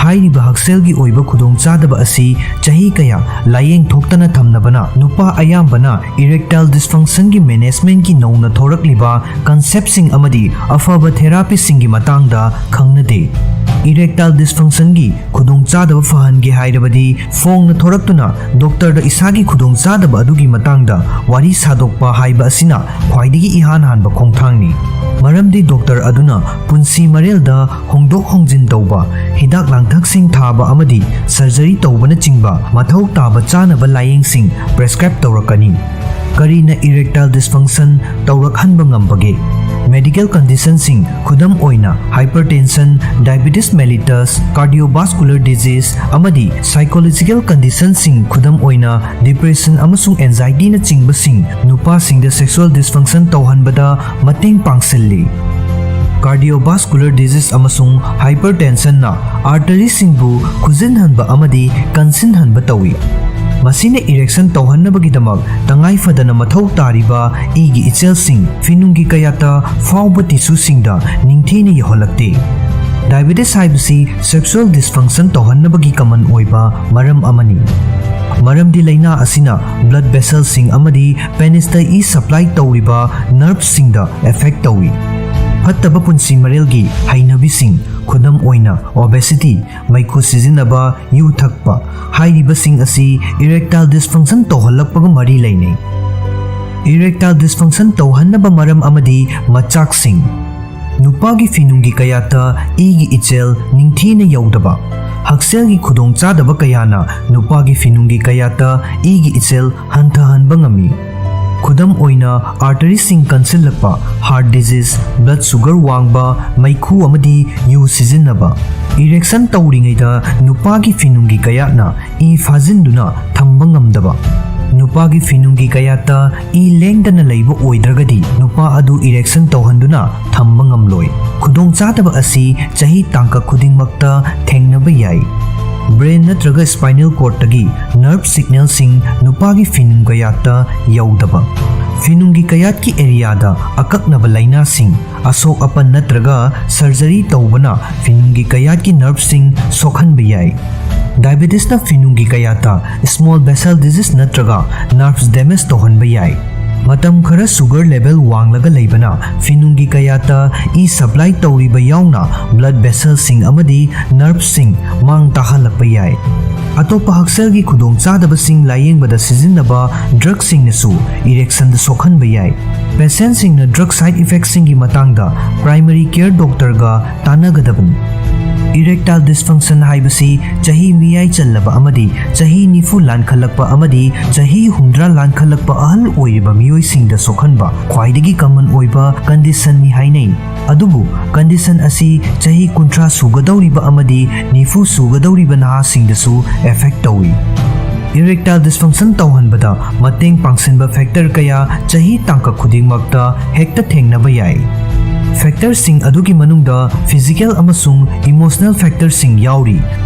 ꯍꯥꯏꯔꯤꯕ ꯍꯛꯁꯦꯜꯒꯤ ꯑꯣꯏꯕ ꯈꯨꯗꯣꯡꯆꯥꯗꯕ ꯑꯁꯤ ꯆꯍꯤ ꯀꯌꯥ ꯂꯥꯌꯦꯡ ꯊꯣꯛꯇꯅ ꯊꯝꯅꯕꯅ ꯅꯨꯄꯥ ꯑꯌꯥꯝꯕꯅ ꯏꯔꯦꯛꯇꯥꯏꯜ ꯗꯤꯁꯐꯪꯁꯟꯒꯤ ꯃꯦꯅꯦꯖꯃꯦꯟꯠꯀꯤ ꯅꯧꯅ ꯊꯣꯔꯛꯂꯤꯕ ꯀꯟꯁꯦꯞꯁꯤꯡ ꯑꯃꯗꯤ ꯑꯐꯕ ꯊꯦꯔꯥꯄꯤꯁꯤꯡꯒꯤ ꯃꯇꯥꯡꯗ ꯈꯪꯅꯗꯦ꯫ ꯏꯔꯦꯛꯇꯥꯏꯜ ꯗꯤꯁꯐꯪꯁꯟꯒꯤ ꯈꯨꯗꯣꯡꯆꯥꯗꯕ ꯐꯍꯟꯒꯦ ꯍꯥꯏꯔꯕꯗꯤ ꯐꯣꯡꯅ ꯊꯣꯔꯛꯇꯨꯅ ꯗꯣꯛꯇꯔꯗ ꯏꯁꯥꯒꯤ ꯈꯨꯗꯣꯡꯆꯥꯗꯕ ꯑꯗꯨꯒꯤ ꯃꯇꯥꯡꯗ ꯋꯥꯔꯤ ꯁꯥꯗꯣꯛꯄ ꯍꯥꯏꯕ ꯑꯁꯤꯅ ꯈ꯭ꯋꯥꯏꯗꯒꯤ ꯏꯍꯥꯟ ꯍꯥꯟꯕ ꯈꯣꯡꯊꯥꯡꯅꯤ꯫ ꯃꯔꯝꯗꯤ ꯗꯣꯛꯇꯔ ꯑꯗꯨꯅ ꯄꯨꯟꯁꯤ ꯃꯔꯦꯜꯗ ꯍꯣꯡꯗꯣꯛ ꯍꯣꯡꯖꯤꯟ ꯇꯧꯕ, ꯍꯤꯗꯥꯛ ꯂꯥꯡꯊꯛꯁꯤꯡ ꯊꯥꯕ ꯑꯃꯗꯤ ꯁꯔꯖꯔꯤ ꯇꯧꯕꯅꯆꯤꯡꯕ ꯃꯊꯧ ꯇꯥꯕ ꯆꯥꯅꯕ ꯂꯥꯌꯦꯡꯁꯤꯡ ꯄ꯭ꯔꯦꯁꯀ꯭ꯔꯥꯏꯕ ꯇꯧꯔꯛꯀꯅꯤ꯫ ꯀꯔꯤꯅ ꯏꯔꯦꯛꯇꯥꯏꯜ ꯗꯤꯁꯐꯪꯁꯟ ꯇꯧꯔꯛꯍꯟꯕ ꯉꯝꯕꯒꯦ? ꯃꯦꯗꯤꯀꯦꯜ ꯀꯟꯗꯤꯁꯟꯁꯤꯡ, ꯈꯨꯗꯝ ꯑꯣꯏꯅ hypertension, diabetes mellitus, cardiovascular disease, ꯑꯃꯗꯤ psychological conditionꯁꯤꯡ, ꯈꯨꯗꯝ ꯑꯣꯏꯅ depression ꯑꯃꯁꯨꯡ anxietyꯅꯆꯤꯡꯕꯁꯤꯡ, ꯅꯨꯄꯥꯁꯤꯡꯗ sexual dysfunction ꯇꯧꯍꯟꯕꯗ ꯃꯇꯦꯡ ꯄꯥꯡꯁꯤꯜꯂꯤ꯫ Cardiovascular disease ꯑꯃꯁꯨꯡ hypertensionꯅ arteryꯁꯤꯡꯕꯨ ꯈꯨꯖꯤꯟꯍꯟꯕ ꯑꯃꯗꯤ ꯀꯟꯁꯤꯟꯍꯟꯕ ꯇꯧꯏ꯫ ꯃꯁꯤꯅ erection ꯇꯧꯍꯟꯅꯕꯒꯤꯗꯃꯛ ꯇꯉꯥꯏ ꯐꯗꯅ ꯃꯊꯧ ꯇꯥꯔꯤꯕ ꯏꯒꯤ ꯏꯆꯦꯜꯁꯤꯡ ꯐꯤꯅꯨꯡꯒꯤ ꯀꯌꯥꯠꯇ ꯐꯥꯎꯕ tissueꯁꯤꯡꯗ ꯅꯤꯡꯊꯤꯅ ꯌꯧꯍꯜꯂꯛꯇꯦ꯫ Diabetes ꯍꯥꯏꯕꯁꯤ sexual dysfunction ꯇꯧꯍꯟꯅꯕꯒꯤ ꯀꯃꯟ ꯑꯣꯏꯕ ꯃꯔꯝ ꯑꯃꯅꯤ꯫ ꯃꯔꯝꯗꯤ ꯂꯥꯏꯅꯥ ꯑꯁꯤꯅ blood vesselꯁꯤꯡ ꯑꯃꯗꯤ penisꯇ ꯏ supply ꯇꯧꯔꯤꯕ nerveꯁꯤꯡꯗ affect ꯇꯧꯏ꯫ ꯐꯠꯇꯕ ꯄꯨꯟꯁꯤ ꯃꯔꯦꯜꯒꯤ ꯍꯩꯅꯕꯤꯁꯤꯡ, ꯈꯨꯗꯝ ꯑꯣꯏꯅ obesity, ꯃꯩꯈꯨ ꯁꯤꯖꯤꯟꯅꯕ, ꯌꯨ ꯊꯛꯄ, ꯍꯥꯏꯔꯤꯕꯁꯤꯡ ꯑꯁꯤ erectile dysfunction ꯇꯧꯍꯜꯂꯛꯄꯒ ꯃꯔꯤ ꯂꯩꯅꯩ꯫ Erectile dysfunction ꯇꯧꯍꯟꯅꯕ ꯃꯔꯝ ꯑꯃꯗꯤ ꯃꯆꯥꯛꯁꯤꯡ꯫ ꯅꯨꯄꯥꯒꯤ ꯐꯤꯅꯨꯡꯒꯤ ꯀꯌꯥꯠꯇ ꯏꯒꯤ ꯏꯆꯦꯜ ꯅꯤꯡꯊꯤꯅ ꯌꯧꯗꯕ꯫ ꯍꯛꯁꯦꯜꯒꯤ ꯈꯨꯗꯣꯡꯆꯥꯗꯕ ꯀꯌꯥꯅ ꯅꯨꯄꯥꯒꯤ ꯐꯤꯅꯨꯡꯒꯤ ꯀꯌꯥꯠꯇ ꯏꯒꯤ ꯏꯆꯦꯜ ꯍꯟꯊꯍꯟꯕ ꯉꯝꯃꯤ꯫ ꯈꯨꯗꯝ ꯑꯣꯏꯅ, arteryꯁꯤꯡ ꯀꯟꯁꯤꯜꯂꯛꯄ, heart disease, blood sugar ꯋꯥꯡꯕ, ꯃꯩꯈꯨ ꯑꯃꯗꯤ ꯌꯨ ꯁꯤꯖꯤꯟꯅꯕ꯫ Erection ꯇꯧꯔꯤꯉꯩꯗ ꯅꯨꯄꯥꯒꯤ ꯐꯤꯅꯨꯡꯒꯤ ꯀꯌꯥꯠꯅ ꯏ ꯐꯥꯖꯤꯟꯗꯨꯅ ꯊꯝꯕ ꯉꯝꯗꯕ꯫ ꯅꯨꯄꯥꯒꯤ ꯐꯤꯅꯨꯡꯒꯤ ꯀꯌꯥꯠꯇ ꯏ ꯂꯦꯡꯗꯅ ꯂꯩꯕ ꯑꯣꯏꯗ꯭ꯔꯒꯗꯤ ꯅꯨꯄꯥ ꯑꯗꯨ erection ꯇꯧꯍꯟꯗꯨꯅ ꯊꯝꯕ ꯉꯝꯂꯣꯏ꯫ ꯈꯨꯗꯣꯡꯆꯥꯗꯕ ꯑꯁꯤ ꯆꯍꯤ ꯇꯥꯡꯀꯛ ꯈꯨꯗꯤꯡꯃꯛꯇ ꯊꯦꯡꯅꯕ ꯌꯥꯏ꯫ Brain ꯅꯠꯇ꯭ꯔꯒ spinal cordꯇꯒꯤ nerve signalꯁꯤꯡ ꯅꯨꯄꯥꯒꯤ ꯐꯤꯅꯨꯡ ꯀꯌꯥꯠꯇ ꯌꯧꯗꯕ꯫ ꯐꯤꯅꯨꯡꯒꯤ ꯀꯌꯥꯠꯀꯤ areaꯗ ꯑꯀꯛꯅꯕ ꯂꯥꯏꯅꯥꯁꯤꯡ, ꯑꯁꯣꯛ ꯑꯄꯟ ꯅꯠꯇ꯭ꯔꯒ surgery ꯇꯧꯕꯅ ꯐꯤꯅꯨꯡꯒꯤ ꯀꯌꯥꯠꯀꯤ nerveꯁꯤꯡ ꯁꯣꯛꯍꯟꯕ ꯌꯥꯏ꯫ Diabetesꯅ ꯐꯤꯅꯨꯡꯒꯤ ꯀꯌꯥꯠꯇ small vessel disease ꯅꯠꯇ꯭ꯔꯒ nerves damage ꯇꯧꯍꯟꯕ ꯌꯥꯏ꯫ ꯃꯇꯝ ꯈꯔ sugar level ꯋꯥꯡꯂꯒ ꯂꯩꯕꯅ ꯐꯤꯅꯨꯡꯒꯤ ꯀꯌꯥꯠꯇ ꯏ supply ꯇꯧꯔꯤꯕ ꯌꯥꯎꯅ blood vesselꯁꯤꯡ ꯑꯃꯗꯤ nerveꯁꯤꯡ ꯃꯥꯡ ꯇꯥꯍꯜꯂꯛꯄ ꯌꯥꯏ꯫ ꯑꯇꯣꯞꯄ ꯍꯛꯁꯦꯜꯒꯤ ꯈꯨꯗꯣꯡꯆꯥꯗꯕꯁꯤꯡ ꯂꯥꯌꯦꯡꯕꯗ ꯁꯤꯖꯤꯟꯅꯕ drugꯁꯤꯡꯅꯁꯨ erectionꯗ ꯁꯣꯛꯍꯟꯕ ꯌꯥꯏ꯫ Patientꯁꯤꯡꯅ drug side effectꯁꯤꯡꯒꯤ ꯃꯇꯥꯡꯗ primary care doctorꯒ ꯇꯥꯟꯅꯒꯗꯕꯅꯤ꯫ Erectile dysfunction ꯍꯥꯏꯕꯁꯤ ꯆꯍꯤ ꯃꯤꯌꯥꯏ ꯆꯜꯂꯕ ꯑꯃꯗꯤ ꯆꯍꯤ ꯅꯤꯐꯨ ꯂꯥꯟꯈꯠꯂꯛꯄ ꯑꯃꯗꯤ ꯆꯍꯤ ꯍꯨꯝꯗ꯭ꯔꯥ ꯂꯥꯟꯈꯠꯂꯛꯄ ꯑꯍꯜ ꯑꯣꯏꯔꯤꯕ ꯃꯤꯑꯣꯏꯁꯤꯡꯗ ꯁꯣꯛꯍꯟꯕ ꯈ꯭ꯋꯥꯏꯗꯒꯤ common ꯑꯣꯏꯕ conditionꯅꯤ ꯍꯥꯏꯅꯩ꯫ ꯑꯗꯨꯕꯨ condition ꯑꯁꯤ ꯆꯍꯤ ꯀꯨꯟꯊ꯭ꯔꯥ ꯁꯨꯒꯗꯧꯔꯤꯕ ꯑꯃꯗꯤ ꯅꯤꯐꯨ ꯁꯨꯒꯗꯧꯔꯤꯕ ꯅꯍꯥꯁꯤꯡꯗꯁꯨ affect ꯇꯧꯏ꯫ Erectile dysfunction ꯇꯧꯍꯟꯕꯗ ꯃꯇꯦꯡ ꯄꯥꯡꯁꯤꯟꯕ factor ꯀꯌꯥ ꯆꯍꯤ ꯇꯥꯡꯀꯛ ꯈꯨꯗꯤꯡꯃꯛꯇ ꯍꯦꯛꯇ ꯊꯦꯡꯅꯕ ꯌꯥꯏ꯫ Factorꯁꯤꯡ ꯑꯗꯨꯒꯤ ꯃꯅꯨꯡꯗ physical ꯑꯃꯁꯨꯡ emotional factorꯁꯤꯡ ꯌꯥꯎꯔꯤ꯫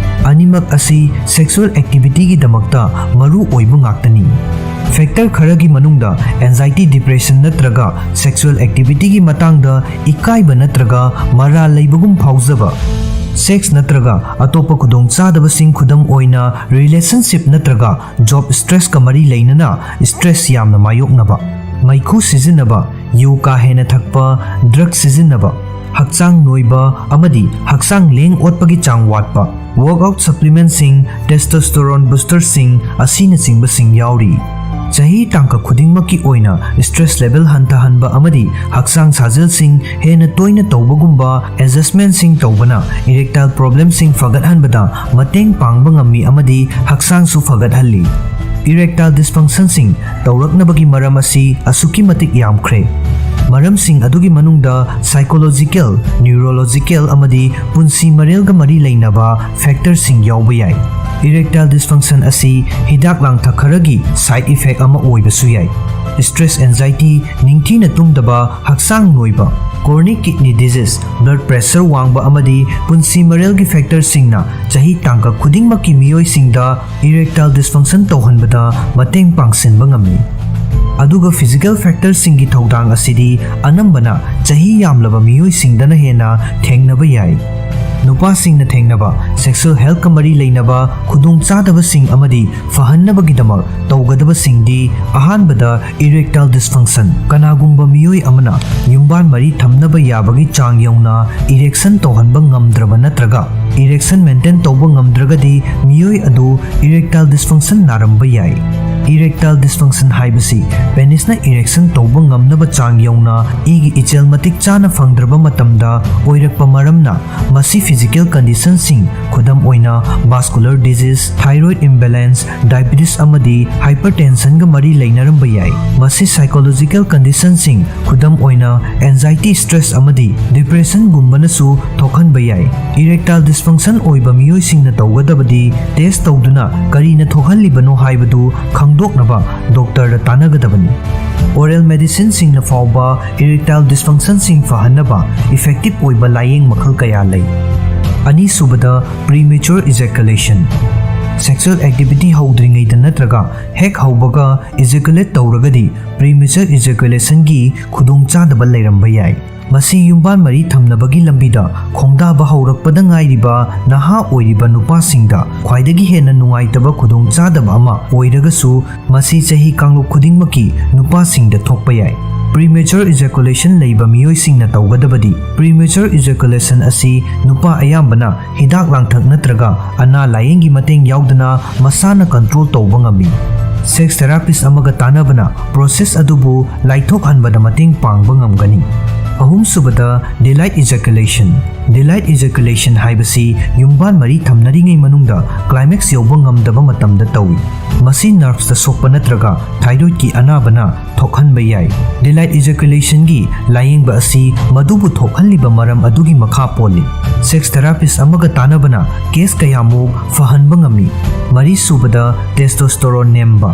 ꯑꯅꯤꯃꯛ ꯑꯁꯤ sexual activityꯒꯤꯗꯃꯛꯇ ꯃꯔꯨ ꯑꯣꯏꯕ ꯉꯥꯛꯇꯅꯤ꯫ Factor ꯈꯔꯒꯤ ꯃꯅꯨꯡꯗ anxiety, depression ꯅꯠꯇ꯭ꯔꯒ sexual activityꯒꯤ ꯃꯇꯥꯡꯗ ꯏꯀꯥꯏꯕ ꯅꯠꯇ꯭ꯔꯒ ꯃꯔꯥꯜ ꯂꯩꯕꯒꯨꯝ ꯐꯥꯎꯖꯕ, sex ꯅꯠꯇ꯭ꯔꯒ ꯑꯇꯣꯞꯄ ꯈꯨꯗꯣꯡꯆꯥꯗꯕꯁꯤꯡ, ꯈꯨꯗꯝ ꯑꯣꯏꯅ relationship ꯅꯠꯇ꯭ꯔꯒ job stressꯀ ꯃꯔꯤ ꯂꯩꯅꯅ stress ꯌꯥꯝꯅ ꯃꯥꯌꯣꯛꯅꯕ, ꯃꯩꯈꯨ ꯁꯤꯖꯤꯟꯅꯕ, ꯌꯨ ꯀꯥ ꯍꯦꯟꯅ ꯊꯛꯄ, drug ꯁꯤꯖꯤꯟꯅꯕ, ꯍꯛꯆꯥꯡ ꯅꯣꯏꯕ ꯑꯃꯗꯤ ꯍꯛꯆꯥꯡ ꯂꯦꯡ ꯑꯣꯠꯄꯒꯤ ꯆꯥꯡ ꯋꯥꯠꯄ, workout supplementꯁꯤꯡ, testosterone boosterꯁꯤꯡ ꯑꯁꯤꯅꯆꯤꯡꯕꯁꯤꯡ ꯌꯥꯎꯔꯤ꯫ ꯆꯍꯤ ꯇꯥꯡꯀꯛ ꯈꯨꯗꯤꯡꯃꯛꯀꯤ ꯑꯣꯏꯅ stress level ꯍꯟꯊꯍꯟꯕ ꯑꯃꯗꯤ ꯍꯛꯆꯥꯡ ꯁꯥꯖꯦꯜꯁꯤꯡ ꯍꯦꯟꯅ ꯇꯣꯏꯅ ꯇꯧꯕꯒꯨꯝꯕ adjustmentꯁꯤꯡ ꯇꯧꯕꯅ erectile problemꯁꯤꯡ ꯐꯒꯠꯍꯟꯕꯗ ꯃꯇꯦꯡ ꯄꯥꯡꯕ ꯉꯝꯃꯤ ꯑꯃꯗꯤ ꯍꯛꯆꯥꯡꯁꯨ ꯐꯒꯠꯍꯜꯂꯤ꯫ Erectile dysfunctionꯁꯤꯡ ꯇꯧꯔꯛꯅꯕꯒꯤ ꯃꯔꯝ ꯑꯁꯤ ꯑꯁꯨꯛꯀꯤ ꯃꯇꯤꯛ ꯌꯥꯝꯈ꯭ꯔꯦ꯫ ꯃꯔꯝꯁꯤꯡ ꯑꯗꯨꯒꯤ ꯃꯅꯨꯡꯗ psychological, neurological ꯑꯃꯗꯤ ꯄꯨꯟꯁꯤ ꯃꯔꯦꯜꯒ ꯃꯔꯤ ꯂꯩꯅꯕ factorꯁꯤꯡ ꯌꯥꯎꯕ ꯌꯥꯏ꯫ Erectile dysfunction ꯑꯁꯤ ꯍꯤꯗꯥꯛ ꯂꯥꯡꯊꯛ ꯈꯔꯒꯤ side effect ꯑꯃ ꯑꯣꯏꯕꯁꯨ ꯌꯥꯏ꯫ Stress, anxiety, ꯅꯤꯡꯊꯤꯅ ꯇꯨꯝꯗꯕ, ꯍꯛꯆꯥꯡ ꯅꯣꯏꯕ, chronic kidney disease, blood pressure ꯋꯥꯡꯕ ꯑꯃꯗꯤ ꯄꯨꯟꯁꯤ ꯃꯔꯦꯜꯒꯤ factorꯁꯤꯡꯅ ꯆꯍꯤ ꯇꯥꯡꯀꯛ ꯈꯨꯗꯤꯡꯃꯛꯀꯤ ꯃꯤꯑꯣꯏꯁꯤꯡꯗ erectile dysfunction ꯇꯧꯍꯟꯕꯗ ꯃꯇꯦꯡ ꯄꯥꯡꯁꯤꯟꯕ ꯉꯝꯃꯤ꯫ ꯑꯗꯨꯒ physical factorꯁꯤꯡꯒꯤ ꯊꯧꯗꯥꯡ ꯑꯁꯤꯗꯤ ꯑꯅꯝꯕꯅ ꯆꯍꯤ ꯌꯥꯝꯂꯕ ꯃꯤꯑꯣꯏꯁꯤꯡꯗꯅ ꯍꯦꯟꯅ ꯊꯦꯡꯅꯕ ꯌꯥꯏ꯫ ꯅꯨꯄꯥꯁꯤꯡꯅ ꯊꯦꯡꯅꯕ sexual healthꯀ ꯃꯔꯤ ꯂꯩꯅꯕ ꯈꯨꯗꯣꯡꯆꯥꯗꯕꯁꯤꯡ ꯑꯃꯗꯤ ꯐꯍꯟꯅꯕꯒꯤꯗꯃꯛ ꯇꯧꯒꯗꯕꯁꯤꯡꯗꯤ, ꯑꯍꯥꯟꯕꯗ, erectile dysfunction꯫ ꯀꯅꯥꯒꯨꯝꯕ ꯃꯤꯑꯣꯏ ꯑꯃꯅ ꯌꯨꯝꯕꯥꯟ ꯃꯔꯤ ꯊꯝꯅꯕ ꯌꯥꯕꯒꯤ ꯆꯥꯡ ꯌꯧꯅ erection ꯇꯧꯍꯟꯕ ꯉꯝꯗ꯭ꯔꯕ ꯅꯠꯇ꯭ꯔꯒ erection maintain ꯇꯧꯕ ꯉꯝꯗ꯭ꯔꯒꯗꯤ, ꯃꯤꯑꯣꯏ ꯑꯗꯨ erectile dysfunction ꯅꯥꯔꯝꯕ ꯌꯥꯏ꯫ Erectile dysfunction ꯍꯥꯏꯕꯁꯤ penisꯅ erection ꯇꯧꯕ ꯉꯝꯅꯕ ꯆꯥꯡ ꯌꯧꯅ ꯏꯒꯤ ꯏꯆꯦꯜ ꯃꯇꯤꯛ ꯆꯥꯅ ꯐꯪꯗ꯭ꯔꯕ ꯃꯇꯝꯗ ꯑꯣꯏꯔꯛꯄ ꯃꯔꯝꯅ, ꯃꯁꯤ physical conditionꯁꯤꯡ, ꯈꯨꯗꯝ ꯑꯣꯏꯅ vascular disease, thyroid imbalance, diabetes ꯑꯃꯗꯤ hypertensionꯒ ꯃꯔꯤ ꯂꯩꯅꯔꯝꯕ ꯌꯥꯏ꯫ ꯃꯁꯤ psychological conditionꯁꯤꯡ, ꯈꯨꯗꯝ ꯑꯣꯏꯅ anxiety, stress ꯑꯃꯗꯤ depressionꯒꯨꯝꯕꯅꯁꯨ ꯊꯣꯛꯍꯟꯕ ꯌꯥꯏ꯫ Erectile dysfunction ꯑꯣꯏꯕ ꯃꯤꯑꯣꯏꯁꯤꯡꯅ ꯇꯧꯒꯗꯕꯗꯤ test ꯇꯧꯗꯨꯅ ꯀꯔꯤꯅ ꯊꯣꯛꯍꯜꯂꯤꯕꯅꯣ ꯍꯥꯏꯕꯗꯨ ꯈꯪꯗꯣꯛꯅꯕ doctorꯗ ꯇꯥꯟꯅꯒꯗꯕꯅꯤ꯫ Oral medicineꯁꯤꯡꯅ ꯐꯥꯎꯕ erectile dysfunctionꯁꯤꯡ ꯐꯍꯟꯅꯕ effective ꯑꯣꯏꯕ ꯂꯥꯌꯦꯡ ꯃꯈꯜ ꯀꯌꯥ ꯂꯩ꯫ ꯑꯅꯤꯁꯨꯕꯗ, premature ejaculation꯫ Sexual activity ꯍꯧꯗ꯭ꯔꯤꯉꯩꯗ ꯅꯠꯇ꯭ꯔꯒ ꯍꯦꯛ ꯍꯧꯕꯒ ejaculate ꯇꯧꯔꯒꯗꯤ premature ejaculationꯒꯤ ꯈꯨꯗꯣꯡꯆꯥꯗꯕ ꯂꯩꯔꯝꯕ ꯌꯥꯏ꯫ ꯃꯁꯤ ꯌꯨꯝꯕꯥꯟ ꯃꯔꯤ ꯊꯝꯅꯕꯒꯤ ꯂꯝꯕꯤꯗ ꯈꯣꯡꯗꯥꯕ ꯍꯧꯔꯛꯄꯗ ꯉꯥꯏꯔꯤꯕ ꯅꯍꯥ ꯑꯣꯏꯔꯤꯕ ꯅꯨꯄꯥꯁꯤꯡꯗ ꯈ꯭ꯋꯥꯏꯗꯒꯤ ꯍꯦꯟꯅ ꯅꯨꯡꯉꯥꯏꯇꯕ ꯈꯨꯗꯣꯡꯆꯥꯗꯕ ꯑꯃ ꯑꯣꯏꯔꯒꯁꯨ, ꯃꯁꯤ ꯆꯍꯤ ꯀꯥꯡꯂꯨꯞ ꯈꯨꯗꯤꯡꯃꯛꯀꯤ ꯅꯨꯄꯥꯁꯤꯡꯗ ꯊꯣꯛꯄ ꯌꯥꯏ꯫ Premature ejaculation ꯂꯩꯕ ꯃꯤꯑꯣꯏꯁꯤꯡꯅ ꯇꯧꯒꯗꯕꯗꯤ, premature ejaculation ꯑꯁꯤ ꯅꯨꯄꯥ ꯑꯌꯥꯝꯕꯅ ꯍꯤꯗꯥꯛ ꯂꯥꯡꯊꯛ ꯅꯠꯇ꯭ꯔꯒ ꯑꯅꯥ ꯂꯥꯌꯦꯡꯒꯤ ꯃꯇꯦꯡ ꯌꯥꯎꯗꯅ ꯃꯁꯥꯅ control ꯇꯧꯕ ꯉꯝꯃꯤ꯫ Sex therapist ꯑꯃꯒ ꯇꯥꯟꯅꯕꯅ process ꯑꯗꯨꯕꯨ ꯂꯥꯏꯊꯣꯛꯍꯟꯕꯗ ꯃꯇꯦꯡ ꯄꯥꯡꯕ ꯉꯝꯒꯅꯤ꯫ ꯑꯍꯨꯝꯁꯨꯕꯗ, delayed ejaculation꯫ Delayed ejaculation ꯍꯥꯏꯕꯁꯤ ꯌꯨꯝꯕꯥꯟ ꯃꯔꯤ ꯊꯝꯅꯔꯤꯉꯩ ꯃꯅꯨꯡꯗ climax ꯌꯧꯕ ꯉꯝꯗꯕ ꯃꯇꯝꯗ ꯇꯧꯏ꯫ ꯃꯁꯤ nervesꯇ ꯁꯣꯛꯄ ꯅꯠꯇ꯭ꯔꯒ thyroidꯀꯤ ꯑꯅꯥꯕꯅ ꯊꯣꯛꯍꯟꯕ ꯌꯥꯏ꯫ Delayed ejaculationꯒꯤ ꯂꯥꯌꯦꯡꯕ ꯑꯁꯤ ꯃꯗꯨꯕꯨ ꯊꯣꯛꯍꯜꯂꯤꯕ ꯃꯔꯝ ꯑꯗꯨꯒꯤ ꯃꯈꯥ ꯄꯣꯜꯂꯤ꯫ Sex therapist ꯑꯃꯒ ꯇꯥꯟꯅꯕꯅ case ꯀꯌꯥꯃꯨꯛ ꯐꯍꯟꯕ ꯉꯝꯃꯤ꯫ ꯃꯔꯤꯁꯨꯕꯗ, testosterone ꯅꯦꯝꯕ꯫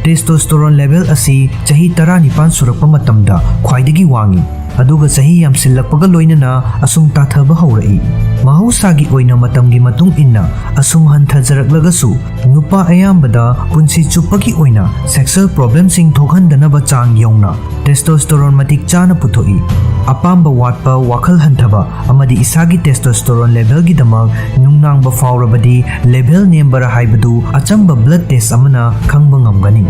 Testosterone level ꯑꯁꯤ ꯆꯍꯤ ꯇꯔꯥꯅꯤꯄꯥꯟ ꯁꯨꯔꯛꯄ ꯃꯇꯝꯗ ꯈ꯭ꯋꯥꯏꯗꯒꯤ ꯋꯥꯡꯏ, ꯑꯗꯨꯒ ꯆꯍꯤ ꯌꯥꯝꯁꯤꯜꯂꯛꯄꯒ ꯂꯣꯏꯅꯅ ꯑꯁꯨꯝ ꯇꯥꯊꯕ ꯍꯧꯔꯛꯏ꯫ ꯃꯍꯧꯁꯥꯒꯤ ꯑꯣꯏꯅ ꯃꯇꯝꯒꯤ ꯃꯇꯨꯡ ꯏꯟꯅ ꯑꯁꯨꯝ ꯍꯟꯊꯖꯔꯛꯂꯒꯁꯨ, ꯅꯨꯄꯥ ꯑꯌꯥꯝꯕꯗ ꯄꯨꯟꯁꯤ ꯆꯨꯞꯄꯒꯤ ꯑꯣꯏꯅ sexual problemꯁꯤꯡ ꯊꯣꯛꯍꯟꯗꯅꯕ ꯆꯥꯡ ꯌꯧꯅ testosterone ꯃꯇꯤꯛ ꯆꯥꯅ ꯄꯨꯊꯣꯛꯏ꯫ ꯑꯄꯥꯝꯕ ꯋꯥꯠꯄ, ꯋꯥꯈꯜ ꯍꯟꯊꯕ, ꯑꯃꯗꯤ ꯏꯁꯥꯒꯤ testosterone levelꯒꯤꯗꯃꯛ ꯅꯨꯡꯅꯥꯡꯕ ꯐꯥꯎꯔꯕꯗꯤ level ꯅꯦꯝꯕꯔꯥ ꯍꯥꯏꯕꯗꯨ ꯑꯆꯝꯕ blood test ꯑꯃꯅ ꯈꯪꯕ ꯉꯝꯒꯅꯤ꯫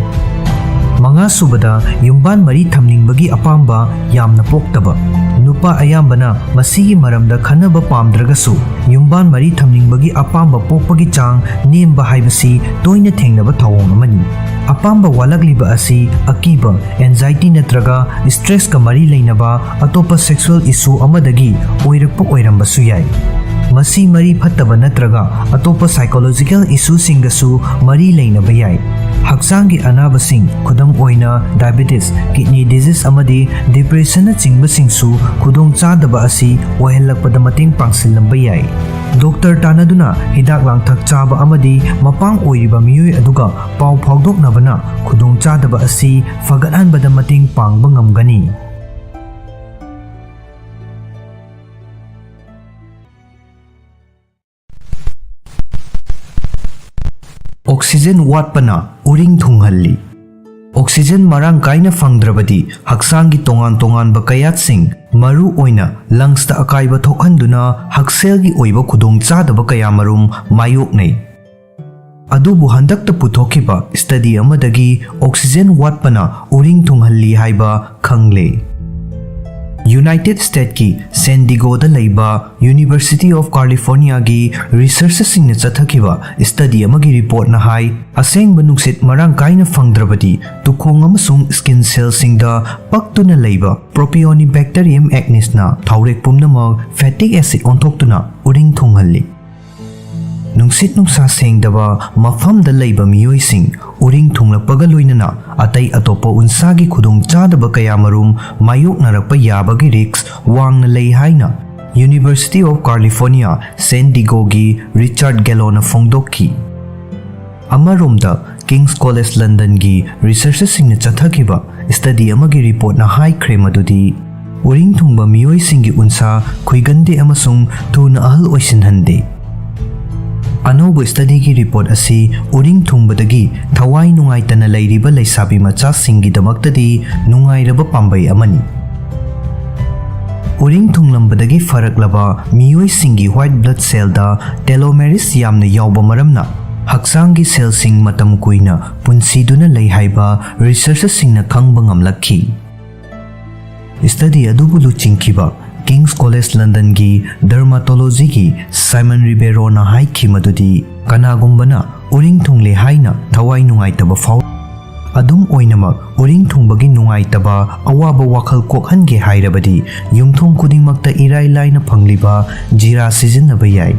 ꯃꯉꯥꯁꯨꯕꯗ, ꯌꯨꯝꯕꯥꯟ ꯃꯔꯤ ꯊꯝꯅꯤꯡꯕꯒꯤ ꯑꯄꯥꯝꯕ ꯌꯥꯝꯅ ꯄꯣꯛꯇꯕ꯫ ꯅꯨꯄꯥ ꯑꯌꯥꯝꯕꯅ ꯃꯁꯤꯒꯤ ꯃꯔꯝꯗ ꯈꯟꯅꯕ ꯄꯥꯝꯗ꯭ꯔꯒꯁꯨ, ꯌꯨꯝꯕꯥꯟ ꯃꯔꯤ ꯊꯝꯅꯤꯡꯕꯒꯤ ꯑꯄꯥꯝꯕ ꯄꯣꯛꯄꯒꯤ ꯆꯥꯡ ꯅꯦꯝꯕ ꯍꯥꯏꯕꯁꯤ ꯇꯣꯏꯅ ꯊꯦꯡꯅꯕ ꯊꯧꯑꯣꯡ ꯑꯃꯅꯤ꯫ ꯑꯄꯥꯝꯕ ꯋꯥꯠꯂꯛꯂꯤꯕ ꯑꯁꯤ ꯑꯀꯤꯕ, anxiety ꯅꯠꯇ꯭ꯔꯒ stresska ꯃꯔꯤ ꯂꯩꯅꯕ ꯑꯇꯣꯞꯄ sexual issue ꯑꯃꯗꯒꯤ ꯑꯣꯏꯔꯛꯄ ꯑꯣꯏꯔꯝꯕꯁꯨ ꯌꯥꯏ꯫ ꯃꯁꯤ ꯃꯔꯤ ꯐꯠꯇꯕ ꯅꯠꯇ꯭ꯔꯒ ꯑꯇꯣꯞꯄ psychological issueꯁꯤꯡꯒꯁꯨ ꯃꯔꯤ ꯂꯩꯅꯕ ꯌꯥꯏ꯫ ꯍꯛꯆꯥꯡꯒꯤ ꯑꯅꯥꯕꯁꯤꯡ, ꯈꯨꯗꯝ ꯑꯣꯏꯅ diabetes, kidney disease ꯑꯃꯗꯤ depressionꯅꯆꯤꯡꯕꯁꯤꯡꯁꯨ ꯈꯨꯗꯣꯡꯆꯥꯗꯕ ꯑꯁꯤ ꯑꯣꯏꯍꯜꯂꯛꯄꯗ ꯃꯇꯦꯡ ꯄꯥꯡꯁꯤꯜꯂꯝꯕ ꯌꯥꯏ꯫ Doctor ꯇꯥꯟꯅꯗꯨꯅ ꯍꯤꯗꯥꯛ ꯂꯥꯡꯊꯛ ꯆꯥꯕ ꯑꯃꯗꯤ ꯃꯄꯥꯡ ꯑꯣꯏꯔꯤꯕ ꯃꯤꯑꯣꯏ ꯑꯗꯨꯒ ꯄꯥꯎ ꯐꯥꯎꯗꯣꯛꯅꯕꯅ ꯈꯨꯗꯣꯡꯆꯥꯗꯕ ꯑꯁꯤ ꯐꯒꯠꯍꯟꯕꯗ ꯃꯇꯦꯡ ꯄꯥꯡꯕ ꯉꯝꯒꯅꯤ꯫ Oxygen ꯋꯥꯠꯄꯅ ꯎꯔꯤꯡ ꯊꯨꯡꯍꯜꯂꯤ꯫ Oxygen ꯃꯔꯥꯡ ꯀꯥꯏꯅ ꯐꯪꯗ꯭ꯔꯕꯗꯤ ꯍꯛꯆꯥꯡꯒꯤ ꯇꯣꯉꯥꯟ ꯇꯣꯉꯥꯟꯕ ꯀꯌꯥꯠꯁꯤꯡ, ꯃꯔꯨ ꯑꯣꯏꯅ lungsꯇ ꯑꯀꯥꯏꯕ ꯊꯣꯛꯍꯟꯗꯨꯅ ꯍꯛꯁꯦꯜꯒꯤ ꯑꯣꯏꯕ ꯈꯨꯗꯣꯡꯆꯥꯗꯕ ꯀꯌꯥꯃꯔꯨꯝ ꯃꯥꯌꯣꯛꯅꯩ꯫ ꯑꯗꯨꯕꯨ ꯍꯟꯗꯛꯇ ꯄꯨꯊꯣꯛꯈꯤꯕ study ꯑꯃꯗꯒꯤ oxygen ꯋꯥꯠꯄꯅ ꯎꯔꯤꯡ ꯊꯨꯡꯍꯜꯂꯤ ꯍꯥꯏꯕ ꯈꯪꯂꯦ꯫ ꯌꯨꯅꯥꯏꯇꯦꯗ ꯁ꯭ꯇꯦꯠꯀꯤ ꯁꯦꯟ ꯗꯤꯒꯣꯗ ꯂꯩꯕ University of Californiaꯒꯤ ꯔꯤꯁꯔꯆꯔꯁꯤꯡꯅ ꯆꯠꯊꯈꯤꯕ ꯁ꯭ꯇꯗꯤ ꯑꯃꯒꯤ ꯔꯤꯄꯣꯔꯠꯅ ꯍꯥꯏ, ꯑꯁꯦꯡꯕ ꯅꯨꯡꯁꯤꯠ ꯃꯔꯥꯡ ꯀꯥꯏꯅ ꯐꯪꯗ꯭ꯔꯕꯗꯤ ꯇꯨꯈꯣꯡ ꯑꯃꯁꯨꯡ ꯁ꯭ꯀꯤꯟ ꯁꯦꯜꯁꯤꯡꯗ ꯄꯛꯇꯨꯅ ꯂꯩꯕ Propionibacterium acnesꯅ ꯊꯥꯎꯔꯦꯛ ꯄꯨꯝꯅꯃꯛ fatty acid ꯑꯣꯟꯊꯣꯛꯇꯨꯅ ꯎꯔꯤꯡ ꯊꯨꯡꯍꯜꯂꯤ꯫ ꯅꯨꯡꯁꯤꯠ ꯅꯨꯡꯁꯥ ꯁꯦꯡꯗꯕ ꯃꯐꯝꯗ ꯂꯩꯕ ꯃꯤꯑꯣꯏꯁꯤꯡ ꯎꯔꯤꯡ ꯊꯨꯡꯂꯛꯄꯒ ꯂꯣꯏꯅꯅ ꯑꯇꯩ ꯑꯇꯣꯞꯄ ꯎꯟꯁꯥꯒꯤ ꯈꯨꯗꯣꯡꯆꯥꯗꯕ ꯀꯌꯥꯃꯔꯨꯝ ꯃꯥꯌꯣꯛꯅꯔꯛꯄ ꯌꯥꯕꯒꯤ ꯔꯤꯁ꯭ꯛ ꯋꯥꯡꯅ ꯂꯩ ꯍꯥꯏꯅ University of California San Diegoꯒꯤ ꯔꯤꯆꯥꯔꯗ ꯒꯦꯂꯣꯅ ꯐꯣꯡꯗꯣꯛꯈꯤ꯫ ꯑꯃꯔꯣꯝꯗ, ꯀꯤꯡꯁ ꯀꯣꯂꯦꯖ ꯂꯟꯗꯟꯒꯤ ꯔꯤꯁꯔꯆꯔꯁꯤꯡꯅ ꯆꯠꯊꯈꯤꯕ ꯁ꯭ꯇꯗꯤ ꯑꯃꯒꯤ ꯔꯤꯄꯣꯔꯠꯅ ꯍꯥꯏꯈ꯭ꯔꯦ ꯃꯗꯨꯗꯤ ꯎꯔꯤꯡ ꯊꯨꯡꯕ ꯃꯤꯑꯣꯏꯁꯤꯡꯒꯤ ꯎꯟꯁꯥ ꯈꯨꯏꯒꯟꯗꯦ ꯑꯃꯁꯨꯡ ꯊꯨꯅ ꯑꯍꯜ ꯑꯣꯏꯁꯤꯟꯍꯟꯗꯦ꯫ ꯑꯅꯧꯕ ꯁ꯭ꯇꯗꯤꯒꯤ ꯔꯤꯄꯣꯔꯠ ꯑꯁꯤ ꯎꯔꯤꯡ ꯊꯨꯡꯕꯗꯒꯤ ꯊꯋꯥꯏ ꯅꯨꯡꯉꯥꯏꯇꯅ ꯂꯩꯔꯤꯕ ꯂꯩꯁꯥꯕꯤ ꯃꯆꯥꯁꯤꯡꯒꯤꯗꯃꯛꯇꯗꯤ ꯅꯨꯡꯉꯥꯏꯔꯕ ꯄꯥꯝꯕꯩ ꯑꯃꯅꯤ꯫ ꯎꯔꯤꯡ ꯊꯨꯡꯂꯝꯕꯗꯒꯤ ꯐꯔꯛꯂꯕ ꯃꯤꯑꯣꯏꯁꯤꯡꯒꯤ white blood cellꯗ telomerase ꯌꯥꯝꯅ ꯌꯥꯎꯕ ꯃꯔꯝꯅ ꯍꯛꯆꯥꯡꯒꯤ ꯁꯦꯜꯁꯤꯡ ꯃꯇꯝ ꯀꯨꯏꯅ ꯄꯨꯟꯁꯤꯗꯨꯅ ꯂꯩ ꯍꯥꯏꯕ ꯔꯤꯁꯔꯆꯔꯁꯤꯡꯅ ꯈꯪꯕ ꯉꯝꯂꯛꯈꯤ꯫ ꯁ꯭ꯇꯗꯤ ꯑꯗꯨꯕꯨ ꯂꯨꯆꯤꯡꯈꯤꯕ ꯀꯤꯡꯁ ꯀꯣꯂꯦꯖ ꯂꯟꯗꯟꯒꯤ ꯗꯔꯃꯥꯇꯣꯂꯣꯖꯤꯒꯤ ꯁꯥꯏꯃꯟ ꯔꯤꯕꯦꯔꯣꯅ ꯍꯥꯏꯈꯤ ꯃꯗꯨꯗꯤ ꯀꯅꯥꯒꯨꯝꯕꯅ ꯎꯔꯤꯡ ꯊꯨꯡꯂꯦ ꯍꯥꯏꯅ ꯊꯋꯥꯏ ꯅꯨꯡꯉꯥꯏꯇꯕ ꯐꯥꯎ ꯑꯗꯨꯝ ꯑꯣꯏꯅꯃꯛ, ꯎꯔꯤꯡ ꯊꯨꯡꯕꯒꯤ ꯅꯨꯡꯉꯥꯏꯇꯕ ꯑꯋꯥꯕ ꯋꯥꯈꯜ ꯀꯣꯛꯍꯟꯒꯦ ꯍꯥꯏꯔꯕꯗꯤ ꯌꯨꯝꯊꯣꯡ ꯈꯨꯗꯤꯡꯃꯛꯇ ꯏꯔꯥꯏ ꯂꯥꯏꯅ ꯐꯪꯂꯤꯕ ꯖꯤꯔꯥ ꯁꯤꯖꯤꯟꯅꯕ ꯌꯥꯏ꯫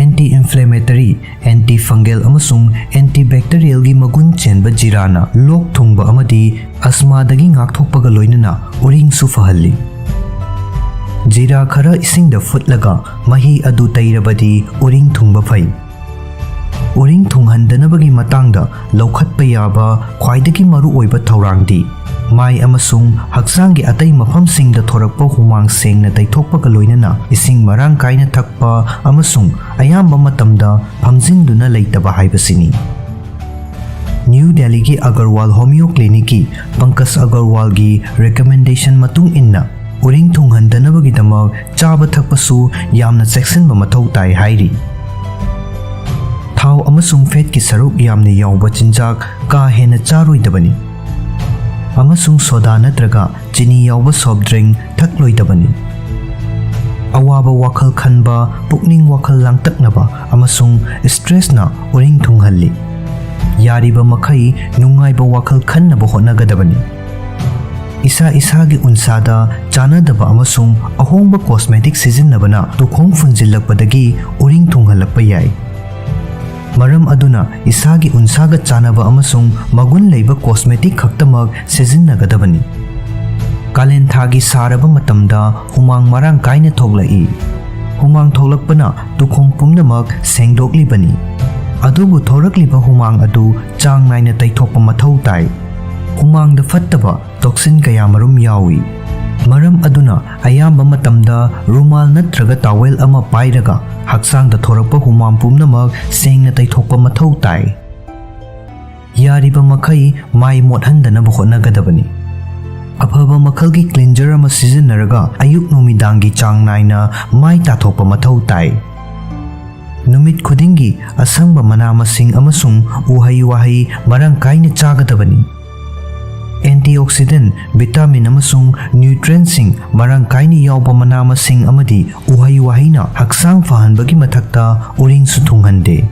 Anti inflammatory, anti fungal ꯑꯃꯁꯨꯡ antibacterialꯒꯤ ꯃꯒꯨꯟ ꯆꯦꯟꯕ ꯖꯤꯔꯥꯅ ꯂꯣꯛ ꯊꯨꯡꯕ ꯑꯃꯗꯤ ꯑꯁꯃꯥꯗꯒꯤ ꯉꯥꯛꯊꯣꯛꯄꯒ ꯂꯣꯏꯅꯅ ꯎꯔꯤꯡꯁꯨ ꯐꯍꯜꯂꯤ꯫ ꯖꯤꯔꯥ ꯈꯔ ꯏꯁꯤꯡꯗ ꯐꯨꯠꯂꯒ ꯃꯍꯤ ꯑꯗꯨ ꯇꯩꯔꯕꯗꯤ ꯎꯔꯤꯡ ꯊꯨꯡꯕ ꯐꯩ꯫ ꯎꯔꯤꯡ ꯊꯨꯡꯍꯟꯗꯅꯕꯒꯤ ꯃꯇꯥꯡꯗ ꯂꯧꯈꯠꯄ ꯌꯥꯕ ꯈ꯭ꯋꯥꯏꯗꯒꯤ ꯃꯔꯨꯑꯣꯏꯕ ꯊꯧꯔꯥꯡꯗꯤ ꯃꯥꯏ ꯑꯃꯁꯨꯡ ꯍꯛꯆꯥꯡꯒꯤ ꯑꯇꯩ ꯃꯐꯝꯁꯤꯡꯗ ꯊꯣꯔꯛꯄ ꯍꯨꯃꯥꯡ ꯁꯦꯡꯅ ꯇꯩꯊꯣꯛꯄꯒ ꯂꯣꯏꯅꯅ ꯏꯁꯤꯡ ꯃꯔꯥꯡ ꯀꯥꯏꯅ ꯊꯛꯄ ꯑꯃꯁꯨꯡ ꯑꯌꯥꯝꯕ ꯃꯇꯝꯗ ꯐꯝꯖꯤꯟꯗꯨꯅ ꯂꯩꯇꯕ ꯍꯥꯏꯕꯁꯤꯅꯤ꯫ ꯅ꯭ꯌꯨ ꯗꯦꯜꯂꯤꯒꯤ ꯑꯒꯔꯋꯥꯜ ꯍꯣꯃꯤꯑꯣ ꯀ꯭ꯂꯤꯅꯤꯛꯀꯤ ꯄꯪꯀꯖ ꯑꯒꯔꯋꯥꯜꯒꯤ ꯔꯤꯀꯃꯦꯟꯗꯦꯁꯟ ꯃꯇꯨꯡ ꯏꯟꯅ, ꯎꯔꯤꯡ ꯊꯨꯡꯍꯟꯗꯅꯕꯒꯤꯗꯃꯛ ꯆꯥꯕ ꯊꯛꯄꯁꯨ ꯌꯥꯝꯅ ꯆꯦꯛꯁꯤꯟꯕ ꯃꯊꯧ ꯇꯥꯏ ꯍꯥꯏꯔꯤ꯫ ꯊꯥꯎ ꯑꯃꯁꯨꯡ ꯐꯦꯠꯀꯤ ꯁꯔꯨꯛ ꯌꯥꯝꯅ ꯌꯥꯎꯕ ꯆꯤꯟꯖꯥꯛ ꯀꯥ ꯍꯦꯟꯅ ꯆꯥꯔꯣꯏꯗꯕꯅꯤ꯫ ꯑꯃꯁꯨꯡ ꯁꯣꯗꯥ ꯅꯠꯇ꯭ꯔꯒ ꯆꯤꯅꯤ ꯌꯥꯎꯕ soft drink ꯊꯛꯂꯣꯏꯗꯕꯅꯤ꯫ ꯑꯋꯥꯕ ꯋꯥꯈꯜ ꯈꯟꯕ, ꯄꯨꯛꯅꯤꯡ ꯋꯥꯈꯜ ꯂꯥꯡꯇꯛꯅꯕ ꯑꯃꯁꯨꯡ stressꯅ ꯎꯔꯤꯡ ꯊꯨꯡꯍꯜꯂꯤ꯫ ꯌꯥꯔꯤꯕ ꯃꯈꯩ ꯅꯨꯡꯉꯥꯏꯕ ꯋꯥꯈꯜ ꯈꯟꯅꯕ ꯍꯣꯠꯅꯒꯗꯕꯅꯤ꯫ ꯏꯁꯥ ꯏꯁꯥꯒꯤ ꯎꯟꯁꯥꯗ ꯆꯥꯟꯅꯗꯕ ꯑꯃꯁꯨꯡ ꯑꯍꯣꯡꯕ cosmetic ꯁꯤꯖꯤꯟꯅꯕꯅ ꯇꯨꯈꯣꯡ ꯐꯨꯟꯖꯤꯜꯂꯛꯄꯗꯒꯤ ꯎꯔꯤꯡ ꯊꯨꯡꯍꯜꯂꯛꯄ ꯌꯥꯏ꯫ ꯃꯔꯝ ꯑꯗꯨꯅ ꯏꯁꯥꯒꯤ ꯎꯟꯁꯥꯒ ꯆꯥꯟꯅꯕ ꯑꯃꯁꯨꯡ ꯃꯒꯨꯟ ꯂꯩꯕ cosmetic ꯈꯛꯇꯃꯛ ꯁꯤꯖꯤꯟꯅꯒꯗꯕꯅꯤ꯫ ꯀꯥꯂꯦꯟ ꯊꯥꯒꯤ ꯁꯥꯔꯕ ꯃꯇꯝꯗ ꯍꯨꯃꯥꯡ ꯃꯔꯥꯡ ꯀꯥꯏꯅ ꯊꯣꯛꯂꯛꯏ꯫ ꯍꯨꯃꯥꯡ ꯊꯣꯛꯂꯛꯄꯅ ꯇꯨꯈꯣꯡ ꯄꯨꯝꯅꯃꯛ ꯁꯦꯡꯗꯣꯛꯂꯤꯕꯅꯤ꯫ ꯑꯗꯨꯕꯨ ꯊꯣꯔꯛꯂꯤꯕ ꯍꯨꯃꯥꯡ ꯑꯗꯨ ꯆꯥꯡ ꯅꯥꯏꯅ ꯇꯩꯊꯣꯛꯄ ꯃꯊꯧ ꯇꯥꯏ꯫ ꯍꯨꯃꯥꯡꯗ ꯐꯠꯇꯕ toxin ꯀꯌꯥ ꯃꯔꯨꯝ ꯌꯥꯎꯏ꯫ ꯃꯔꯝ ꯑꯗꯨꯅ ꯑꯌꯥꯝꯕ ꯃꯇꯝꯗ ꯔꯨꯃꯥꯜ ꯅꯠꯇ꯭ꯔꯒ towel ꯑꯃ ꯄꯥꯏꯔꯒ ꯍꯛꯆꯥꯡꯗ ꯊꯣꯔꯛꯄ ꯍꯨꯃꯥꯡ ꯄꯨꯝꯅꯃꯛ ꯁꯦꯡꯅ ꯇꯩꯊꯣꯛꯄ ꯃꯊꯧ ꯇꯥꯏ꯫ ꯌꯥꯔꯤꯕ ꯃꯈꯩ ꯃꯥꯏ ꯃꯣꯠꯍꯟꯗꯅꯕ ꯍꯣꯠꯅꯒꯗꯕꯅꯤ꯫ ꯑꯐꯕ ꯃꯈꯜꯒꯤ cleanser ꯑꯃ ꯁꯤꯖꯤꯟꯅꯔꯒ ꯑꯌꯨꯛ ꯅꯨꯃꯤꯗꯥꯡꯒꯤ ꯆꯥꯡ ꯅꯥꯏꯅ ꯃꯥꯏ ꯇꯥꯊꯣꯛꯄ ꯃꯊꯧ ꯇꯥꯏ꯫ ꯅꯨꯃꯤꯠ ꯈꯨꯗꯤꯡꯒꯤ ꯑꯁꯪꯕ ꯃꯅꯥ ꯃꯁꯤꯡ ꯑꯃꯁꯨꯡ ꯎꯍꯩ ꯋꯥꯍꯩ ꯃꯔꯥꯡ ꯀꯥꯏꯅ ꯆꯥꯒꯗꯕꯅꯤ꯫ Antioxidant, vitamin ꯑꯃꯁꯨꯡ nutrientꯁꯤꯡ ꯃꯔꯥꯡ ꯀꯥꯏꯅ ꯌꯥꯎꯕ ꯃꯅꯥ ꯃꯁꯤꯡ ꯑꯃꯗꯤ ꯎꯍꯩ ꯋꯥꯍꯩꯅ ꯍꯛꯆꯥꯡ ꯐꯍꯟꯕꯒꯤ ꯃꯊꯛꯇ ꯎꯔꯤꯡꯁꯨ ꯊꯨꯡꯍꯟꯗꯦ꯫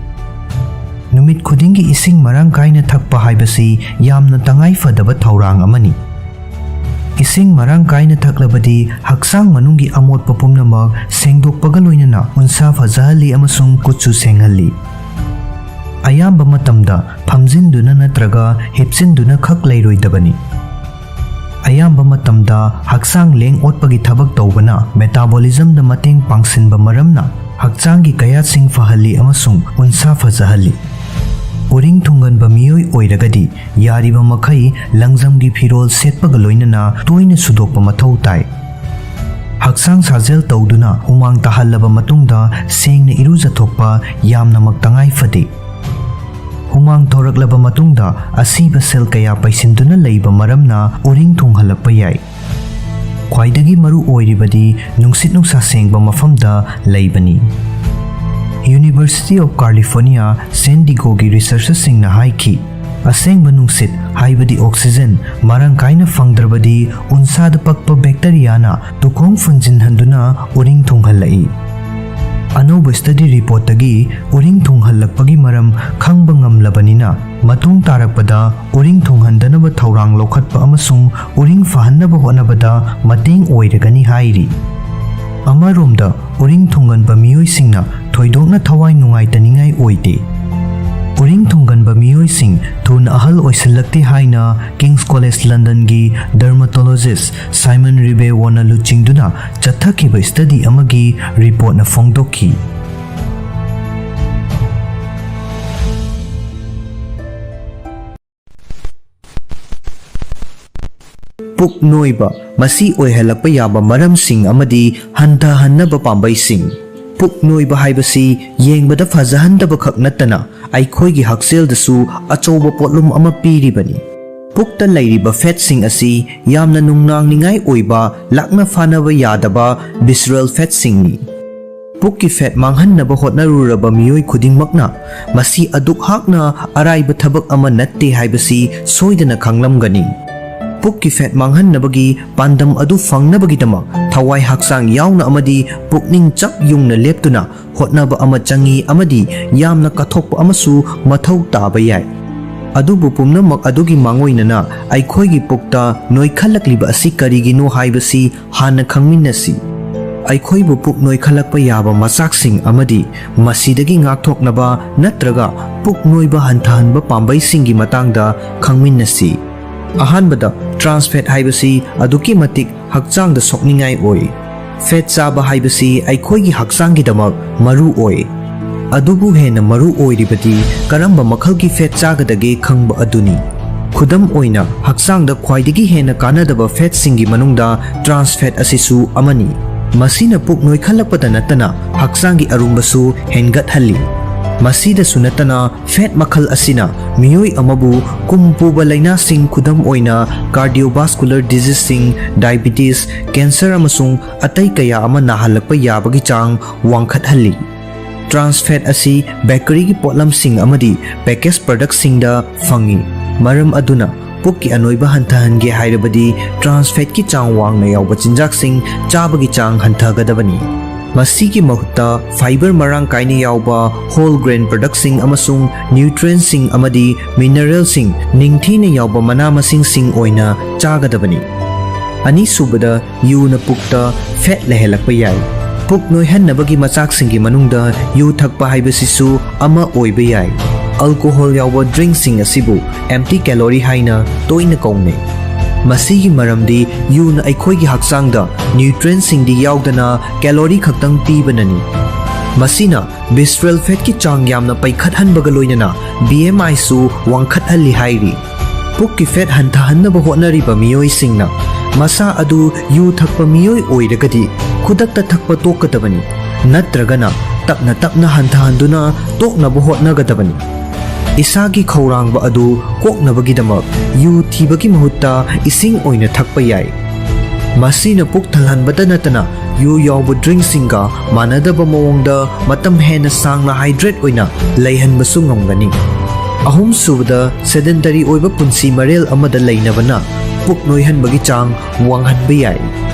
ꯅꯨꯃꯤꯠ ꯈꯨꯗꯤꯡꯒꯤ ꯏꯁꯤꯡ ꯃꯔꯥꯡ ꯀꯥꯏꯅ ꯊꯛꯄ ꯍꯥꯏꯕꯁꯤ ꯌꯥꯝꯅ ꯇꯉꯥꯏ ꯐꯗꯕ ꯊꯧꯔꯥꯡ ꯑꯃꯅꯤ꯫ ꯏꯁꯤꯡ ꯃꯔꯥꯡ ꯀꯥꯏꯅ ꯊꯛꯂꯕꯗꯤ ꯍꯛꯆꯥꯡ ꯃꯅꯨꯡꯒꯤ ꯑꯃꯣꯠꯄ ꯄꯨꯝꯅꯃꯛ ꯁꯦꯡꯗꯣꯛꯄꯒ ꯂꯣꯏꯅꯅ ꯎꯟꯁꯥ ꯐꯖꯍꯜꯂꯤ ꯑꯃꯁꯨꯡ ꯀꯨꯠꯁꯨ ꯁꯦꯡꯍꯜꯂꯤ꯫ ꯑꯌꯥꯝꯕ ꯃꯇꯝꯗ ꯐꯝꯖꯤꯟꯗꯨꯅ ꯅꯠꯇ꯭ꯔꯒ ꯍꯤꯞꯆꯤꯟꯗꯨꯅ ꯈꯛ ꯂꯩꯔꯣꯏꯗꯕꯅꯤ꯫ ꯑꯌꯥꯝꯕ ꯃꯇꯝꯗ ꯍꯛꯆꯥꯡ ꯂꯦꯡ ꯑꯣꯠꯄꯒꯤ ꯊꯕꯛ ꯇꯧꯕꯅ metabolismꯗ ꯃꯇꯦꯡ ꯄꯥꯡꯁꯤꯟꯕ ꯃꯔꯝꯅ ꯍꯛꯆꯥꯡꯒꯤ ꯀꯌꯥꯠꯁꯤꯡ ꯐꯍꯜꯂꯤ ꯑꯃꯁꯨꯡ ꯎꯟꯁꯥ ꯐꯖꯍꯜꯂꯤ꯫ ꯎꯔꯤꯡ ꯊꯨꯡꯒꯟꯕ ꯃꯤꯑꯣꯏ ꯑꯣꯏꯔꯒꯗꯤ ꯌꯥꯔꯤꯕ ꯃꯈꯩ ꯂꯪꯖꯝꯒꯤ ꯐꯤꯔꯣꯜ ꯁꯦꯠꯄꯒ ꯂꯣꯏꯅꯅ ꯇꯣꯏꯅ ꯁꯨꯗꯣꯛꯄ ꯃꯊꯧ ꯇꯥꯏ꯫ ꯍꯛꯆꯥꯡ ꯁꯥꯖꯦꯜ ꯇꯧꯗꯨꯅ ꯍꯨꯃꯥꯡ ꯇꯥꯍꯜꯂꯕ ꯃꯇꯨꯡꯗ ꯁꯦꯡꯅ ꯏꯔꯨꯖꯊꯣꯛꯄ ꯌꯥꯝꯅꯃꯛ ꯇꯉꯥꯏ ꯐꯗꯦ꯫ ꯍꯨꯃꯥꯡ ꯊꯣꯔꯛꯂꯕ ꯃꯇꯨꯡꯗ ꯑꯁꯤꯕ cell ꯀꯌꯥ ꯄꯩꯁꯤꯟꯗꯨꯅ ꯂꯩꯕ ꯃꯔꯝꯅ ꯎꯔꯤꯡ ꯊꯨꯡꯍꯜꯂꯛꯄ ꯌꯥꯏ꯫ ꯈ꯭ꯋꯥꯏꯗꯒꯤ ꯃꯔꯨ ꯑꯣꯏꯔꯤꯕꯗꯤ ꯅꯨꯡꯁꯤꯠ ꯅꯨꯡꯁꯥ ꯁꯦꯡꯕ ꯃꯐꯝꯗ ꯂꯩꯕꯅꯤ꯫ University of California, San Diegoꯒꯤ researcherꯁꯤꯡꯅ ꯍꯥꯏꯈꯤ, ꯑꯁꯦꯡꯕ ꯅꯨꯡꯁꯤꯠ, ꯍꯥꯏꯕꯗꯤ oxygen, ꯃꯔꯥꯡ ꯀꯥꯏꯅ ꯐꯪꯗ꯭ꯔꯕꯗꯤ ꯎꯟꯁꯥꯗ ꯄꯛꯄ bacteriaꯅ ꯇꯨꯈꯣꯡ ꯐꯨꯟꯖꯤꯟꯍꯟꯗꯨꯅ ꯎꯔꯤꯡ ꯊꯨꯡꯍꯜꯂꯛꯏ꯫ ꯑꯅꯧꯕ study reportꯇꯒꯤ ꯎꯔꯤꯡ ꯊꯨꯡꯍꯜꯂꯛꯄꯒꯤ ꯃꯔꯝ ꯈꯪꯕ ꯉꯝꯂꯕꯅꯤꯅ, ꯃꯇꯨꯡ ꯇꯥꯔꯛꯄꯗ ꯎꯔꯤꯡ ꯊꯨꯡꯍꯟꯗꯅꯕ ꯊꯧꯔꯥꯡ ꯂꯧꯈꯠꯄ ꯑꯃꯁꯨꯡ ꯎꯔꯤꯡ ꯐꯍꯟꯅꯕ ꯍꯣꯠꯅꯕꯗ ꯃꯇꯦꯡ ꯑꯣꯏꯔꯒꯅꯤ ꯍꯥꯏꯔꯤ꯫ ꯑꯃꯔꯣꯝꯗ, ꯎꯔꯤꯡ ꯊꯨꯡꯒꯟꯕ ꯃꯤꯑꯣꯏꯁꯤꯡꯅ ꯊꯣꯏꯗꯣꯛꯅ ꯊꯋꯥꯏ ꯅꯨꯡꯉꯥꯏꯇꯅꯤꯡꯉꯥꯏ ꯑꯣꯏꯗꯦ꯫ ꯎꯔꯤꯡ ꯊꯨꯡꯒꯟꯕ ꯃꯤꯑꯣꯏꯁꯤꯡ ꯊꯨꯅ ꯑꯍꯜ ꯑꯣꯏꯁꯤꯜꯂꯛꯇꯦ ꯍꯥꯏꯅ King's College Londonꯒꯤ dermatologist Simon Ribeauvꯅ ꯂꯨꯆꯤꯡꯗꯨꯅ ꯆꯠꯊꯈꯤꯕ study ꯑꯃꯒꯤ reportꯅ ꯐꯣꯡꯗꯣꯛꯈꯤ꯫ ꯄꯨꯛ ꯅꯣꯏꯕ, ꯃꯁꯤ ꯑꯣꯏꯍꯜꯂꯛꯄ ꯌꯥꯕ ꯃꯔꯝꯁꯤꯡ ꯑꯃꯗꯤ ꯍꯟꯊꯍꯟꯅꯕ ꯄꯥꯝꯕꯩꯁꯤꯡ꯫ ꯄꯨꯛ ꯅꯣꯏꯕ ꯍꯥꯏꯕꯁꯤ ꯌꯦꯡꯕꯗ ꯐꯖꯍꯟꯗꯕ ꯈꯛ ꯅꯠꯇꯅ, ꯑꯩꯈꯣꯏꯒꯤ ꯍꯛꯁꯦꯜꯗꯁꯨ ꯑꯆꯧꯕ ꯄꯣꯠꯂꯨꯝ ꯑꯃ ꯄꯤꯔꯤꯕꯅꯤ꯫ ꯄꯨꯛꯇ ꯂꯩꯔꯤꯕ fatꯁꯤꯡ ꯑꯁꯤ ꯌꯥꯝꯅ ꯅꯨꯡꯅꯥꯡꯅꯤꯡꯉꯥꯏ ꯑꯣꯏꯕ, ꯂꯥꯛꯅ ꯐꯥꯅꯕ ꯌꯥꯗꯕ visceral fatꯁꯤꯡꯅꯤ꯫ ꯄꯨꯛꯀꯤ fat ꯃꯥꯡꯍꯟꯅꯕ ꯍꯣꯠꯅꯔꯨꯔꯕ ꯃꯤꯑꯣꯏ ꯈꯨꯗꯤꯡꯃꯛꯅ ꯃꯁꯤ ꯑꯗꯨꯛ ꯍꯥꯛꯅ ꯑꯔꯥꯏꯕ ꯊꯕꯛ ꯑꯃ ꯅꯠꯇꯦ ꯍꯥꯏꯕꯁꯤ ꯁꯣꯏꯗꯅ ꯈꯪꯂꯝꯒꯅꯤ꯫ ꯄꯨꯛꯀꯤ fat ꯃꯥꯡꯍꯟꯅꯕꯒꯤ ꯄꯥꯟꯗꯝ ꯑꯗꯨ ꯐꯪꯅꯕꯒꯤꯗꯃꯛ ꯊꯋꯥꯏ ꯍꯛꯆꯥꯡ ꯌꯥꯎꯅ ꯑꯃꯗꯤ ꯄꯨꯛꯅꯤꯡ ꯆꯞ ꯌꯨꯡꯅ ꯂꯦꯞꯇꯨꯅ ꯍꯣꯠꯅꯕ ꯑꯃ ꯆꯪꯏ ꯑꯃꯗꯤ ꯌꯥꯝꯅ ꯀꯠꯊꯣꯛꯄ ꯑꯃꯁꯨ ꯃꯊꯧ ꯇꯥꯕ ꯌꯥꯏ꯫ ꯑꯗꯨꯕꯨ ꯄꯨꯝꯅꯃꯛ ꯑꯗꯨꯒꯤ ꯃꯥꯡꯑꯣꯏꯅꯅ ꯑꯩꯈꯣꯏꯒꯤ ꯄꯨꯛꯇ ꯅꯣꯏꯈꯠꯂꯛꯂꯤꯕ ꯑꯁꯤ ꯀꯔꯤꯒꯤꯅꯣ ꯍꯥꯏꯕꯁꯤ ꯍꯥꯟꯅ ꯈꯪꯃꯤꯟꯅꯁꯤ꯫ ꯑꯩꯈꯣꯏꯕꯨ ꯄꯨꯛ ꯅꯣꯏꯈꯠꯂꯛꯄ ꯌꯥꯕ ꯃꯆꯥꯛꯁꯤꯡ ꯑꯃꯗꯤ ꯃꯁꯤꯗꯒꯤ ꯉꯥꯛꯊꯣꯛꯅꯕ ꯅꯠꯇ꯭ꯔꯒ ꯄꯨꯛ ꯅꯣꯏꯕ ꯍꯟꯊꯍꯟꯕ ꯄꯥꯝꯕꯩꯁꯤꯡꯒꯤ ꯃꯇꯥꯡꯗ ꯈꯪꯃꯤꯟꯅꯁꯤ꯫ ꯑꯍꯥꯟꯕꯗ, trans fat ꯍꯥꯏꯕꯁꯤ ꯑꯗꯨꯛꯀꯤ ꯃꯇꯤꯛ ꯍꯛꯆꯥꯡꯗ ꯁꯣꯛꯅꯤꯡꯉꯥꯏ ꯑꯣꯏ꯫ Fat ꯆꯥꯕ ꯍꯥꯏꯕꯁꯤ ꯑꯩꯈꯣꯏꯒꯤ ꯍꯛꯆꯥꯡꯒꯤꯗꯃꯛ ꯃꯔꯨ ꯑꯣꯏ꯫ ꯑꯗꯨꯕꯨ ꯍꯦꯟꯅ ꯃꯔꯨ ꯑꯣꯏꯔꯤꯕꯗꯤ ꯀꯔꯝꯕ ꯃꯈꯜꯒꯤ fat ꯆꯥꯒꯗꯒꯦ ꯈꯪꯕ ꯑꯗꯨꯅꯤ꯫ ꯈꯨꯗꯝ ꯑꯣꯏꯅ, ꯍꯛꯆꯥꯡꯗ ꯈ꯭ꯋꯥꯏꯗꯒꯤ ꯍꯦꯟꯅ ꯀꯥꯟꯅꯗꯕ fatꯁꯤꯡꯒꯤ ꯃꯅꯨꯡꯗ trans fat ꯑꯁꯤꯁꯨ ꯑꯃꯅꯤ꯫ ꯃꯁꯤꯅ ꯄꯨꯛ ꯅꯣꯏꯈꯠꯂꯛꯄꯗ ꯅꯠꯇꯅ ꯍꯛꯆꯥꯡꯒꯤ ꯑꯔꯨꯝꯕꯁꯨ ꯍꯦꯟꯒꯠꯍꯜꯂꯤ꯫ ꯃꯁꯤꯗꯁꯨ ꯅꯠꯇꯅ, fat ꯃꯈꯜ ꯑꯁꯤꯅ ꯃꯤꯑꯣꯏ ꯑꯃꯕꯨ ꯀꯨꯝ ꯄꯨꯕ ꯂꯥꯏꯅꯥꯁꯤꯡ, ꯈꯨꯗꯝ ꯑꯣꯏꯅ cardiovascular diseaseꯁꯤꯡ, diabetes, cancer ꯑꯃꯁꯨꯡ ꯑꯇꯩ ꯀꯌꯥ ꯑꯃ ꯅꯥꯍꯜꯂꯛꯄ ꯌꯥꯕꯒꯤ ꯆꯥꯡ ꯋꯥꯡꯈꯠꯍꯜꯂꯤ꯫ Trans fat ꯑꯁꯤ ꯕꯦꯀꯔꯤꯒꯤ ꯄꯣꯠꯂꯝꯁꯤꯡ ꯑꯃꯗꯤ package productꯁꯤꯡꯗ ꯐꯪꯏ꯫ ꯃꯔꯝ ꯑꯗꯨꯅ ꯄꯨꯛꯀꯤ ꯑꯅꯣꯏꯕ ꯍꯟꯊꯍꯟꯒꯦ ꯍꯥꯏꯔꯕꯗꯤ trans fatꯀꯤ ꯆꯥꯡ ꯋꯥꯡꯅ ꯌꯥꯎꯕ ꯆꯤꯟꯖꯥꯛꯁꯤꯡ ꯆꯥꯕꯒꯤ ꯆꯥꯡ ꯍꯟꯊꯒꯗꯕꯅꯤ꯫ ꯃꯁꯤꯒꯤ ꯃꯍꯨꯠꯇ fiber ꯃꯔꯥꯡ ꯀꯥꯏꯅ ꯌꯥꯎꯕ whole grain productꯁꯤꯡ ꯑꯃꯁꯨꯡ nutrientꯁꯤꯡ ꯑꯃꯗꯤ mineralꯁꯤꯡ ꯅꯤꯡꯊꯤꯅ ꯌꯥꯎꯕ ꯃꯅꯥ ꯃꯁꯤꯡꯁꯤꯡ ꯑꯣꯏꯅ ꯆꯥꯒꯗꯕꯅꯤ꯫ ꯑꯅꯤꯁꯨꯕꯗ, ꯌꯨꯅ ꯄꯨꯛꯇ fat ꯂꯩꯍꯜꯂꯛꯄ ꯌꯥꯏ꯫ ꯄꯨꯛ ꯅꯣꯏꯍꯟꯅꯕꯒꯤ ꯃꯆꯥꯛꯁꯤꯡꯒꯤ ꯃꯅꯨꯡꯗ ꯌꯨ ꯊꯛꯄ ꯍꯥꯏꯕꯁꯤꯁꯨ ꯑꯃ ꯑꯣꯏꯕ ꯌꯥꯏ꯫ Alcohol ꯌꯥꯎꯕ drinkꯁꯤꯡ ꯑꯁꯤꯕꯨ empty calorie ꯍꯥꯏꯅ ꯇꯣꯏꯅ ꯀꯧꯅꯩ꯫ ꯃꯁꯤꯒꯤ ꯃꯔꯝꯗꯤ ꯌꯨꯅ ꯑꯩꯈꯣꯏꯒꯤ ꯍꯛꯆꯥꯡꯗ nutrientꯁꯤꯡꯗꯤ ꯌꯥꯎꯗꯅ calorie ꯈꯛꯇꯪ ꯄꯤꯕꯅꯅꯤ꯫ ꯃꯁꯤꯅ visceral fatꯀꯤ ꯆꯥꯡ ꯌꯥꯝꯅ ꯄꯩꯈꯠꯍꯟꯕꯒ ꯂꯣꯏꯅꯅ B M Iꯁꯨ ꯋꯥꯡꯈꯠꯍꯜꯂꯤ ꯍꯥꯏꯔꯤ꯫ ꯄꯨꯛꯀꯤ fat ꯍꯟꯊꯍꯟꯅꯕ ꯍꯣꯠꯅꯔꯤꯕ ꯃꯤꯑꯣꯏꯁꯤꯡꯅ ꯃꯁꯥ ꯑꯗꯨ ꯌꯨ ꯊꯛꯄ ꯃꯤꯑꯣꯏ ꯑꯣꯏꯔꯒꯗꯤ ꯈꯨꯗꯛꯇ ꯊꯛꯄ ꯇꯣꯛꯀꯗꯕꯅꯤ, ꯅꯠꯇ꯭ꯔꯒꯅ ꯇꯞꯅ ꯇꯞꯅ ꯍꯟꯊꯍꯟꯗꯨꯅ ꯇꯣꯛꯅꯕ ꯍꯣꯠꯅꯒꯗꯕꯅꯤ꯫ ꯏꯁꯥꯒꯤ ꯈꯧꯔꯥꯡꯕ ꯑꯗꯨ ꯀꯣꯛꯅꯕꯒꯤꯗꯃꯛ ꯌꯨ ꯊꯤꯕꯒꯤ ꯃꯍꯨꯠꯇ ꯏꯁꯤꯡ ꯑꯣꯏꯅ ꯊꯛꯄ ꯌꯥꯏ꯫ ꯃꯁꯤꯅ ꯄꯨꯛ ꯊꯜꯍꯟꯕꯇ ꯅꯠꯇꯅ ꯌꯨ ꯌꯥꯎꯕ drinkꯁꯤꯡꯒ ꯃꯥꯟꯅꯗꯕ ꯃꯑꯣꯡꯗ ꯃꯇꯝ ꯍꯦꯟꯅ ꯁꯥꯡꯅ hydrate ꯑꯣꯏꯅ ꯂꯩꯍꯟꯕꯁꯨ ꯉꯝꯒꯅꯤ꯫ ꯑꯍꯨꯝꯁꯨꯕꯗ, sedentary ꯑꯣꯏꯕ ꯄꯨꯟꯁꯤ ꯃꯔꯦꯜ ꯑꯃꯗ ꯂꯩꯅꯕꯅ ꯄꯨꯛ ꯅꯣꯏꯍꯟꯕꯒꯤ ꯆꯥꯡ ꯋꯥꯡꯍꯟꯕ ꯌꯥꯏ꯫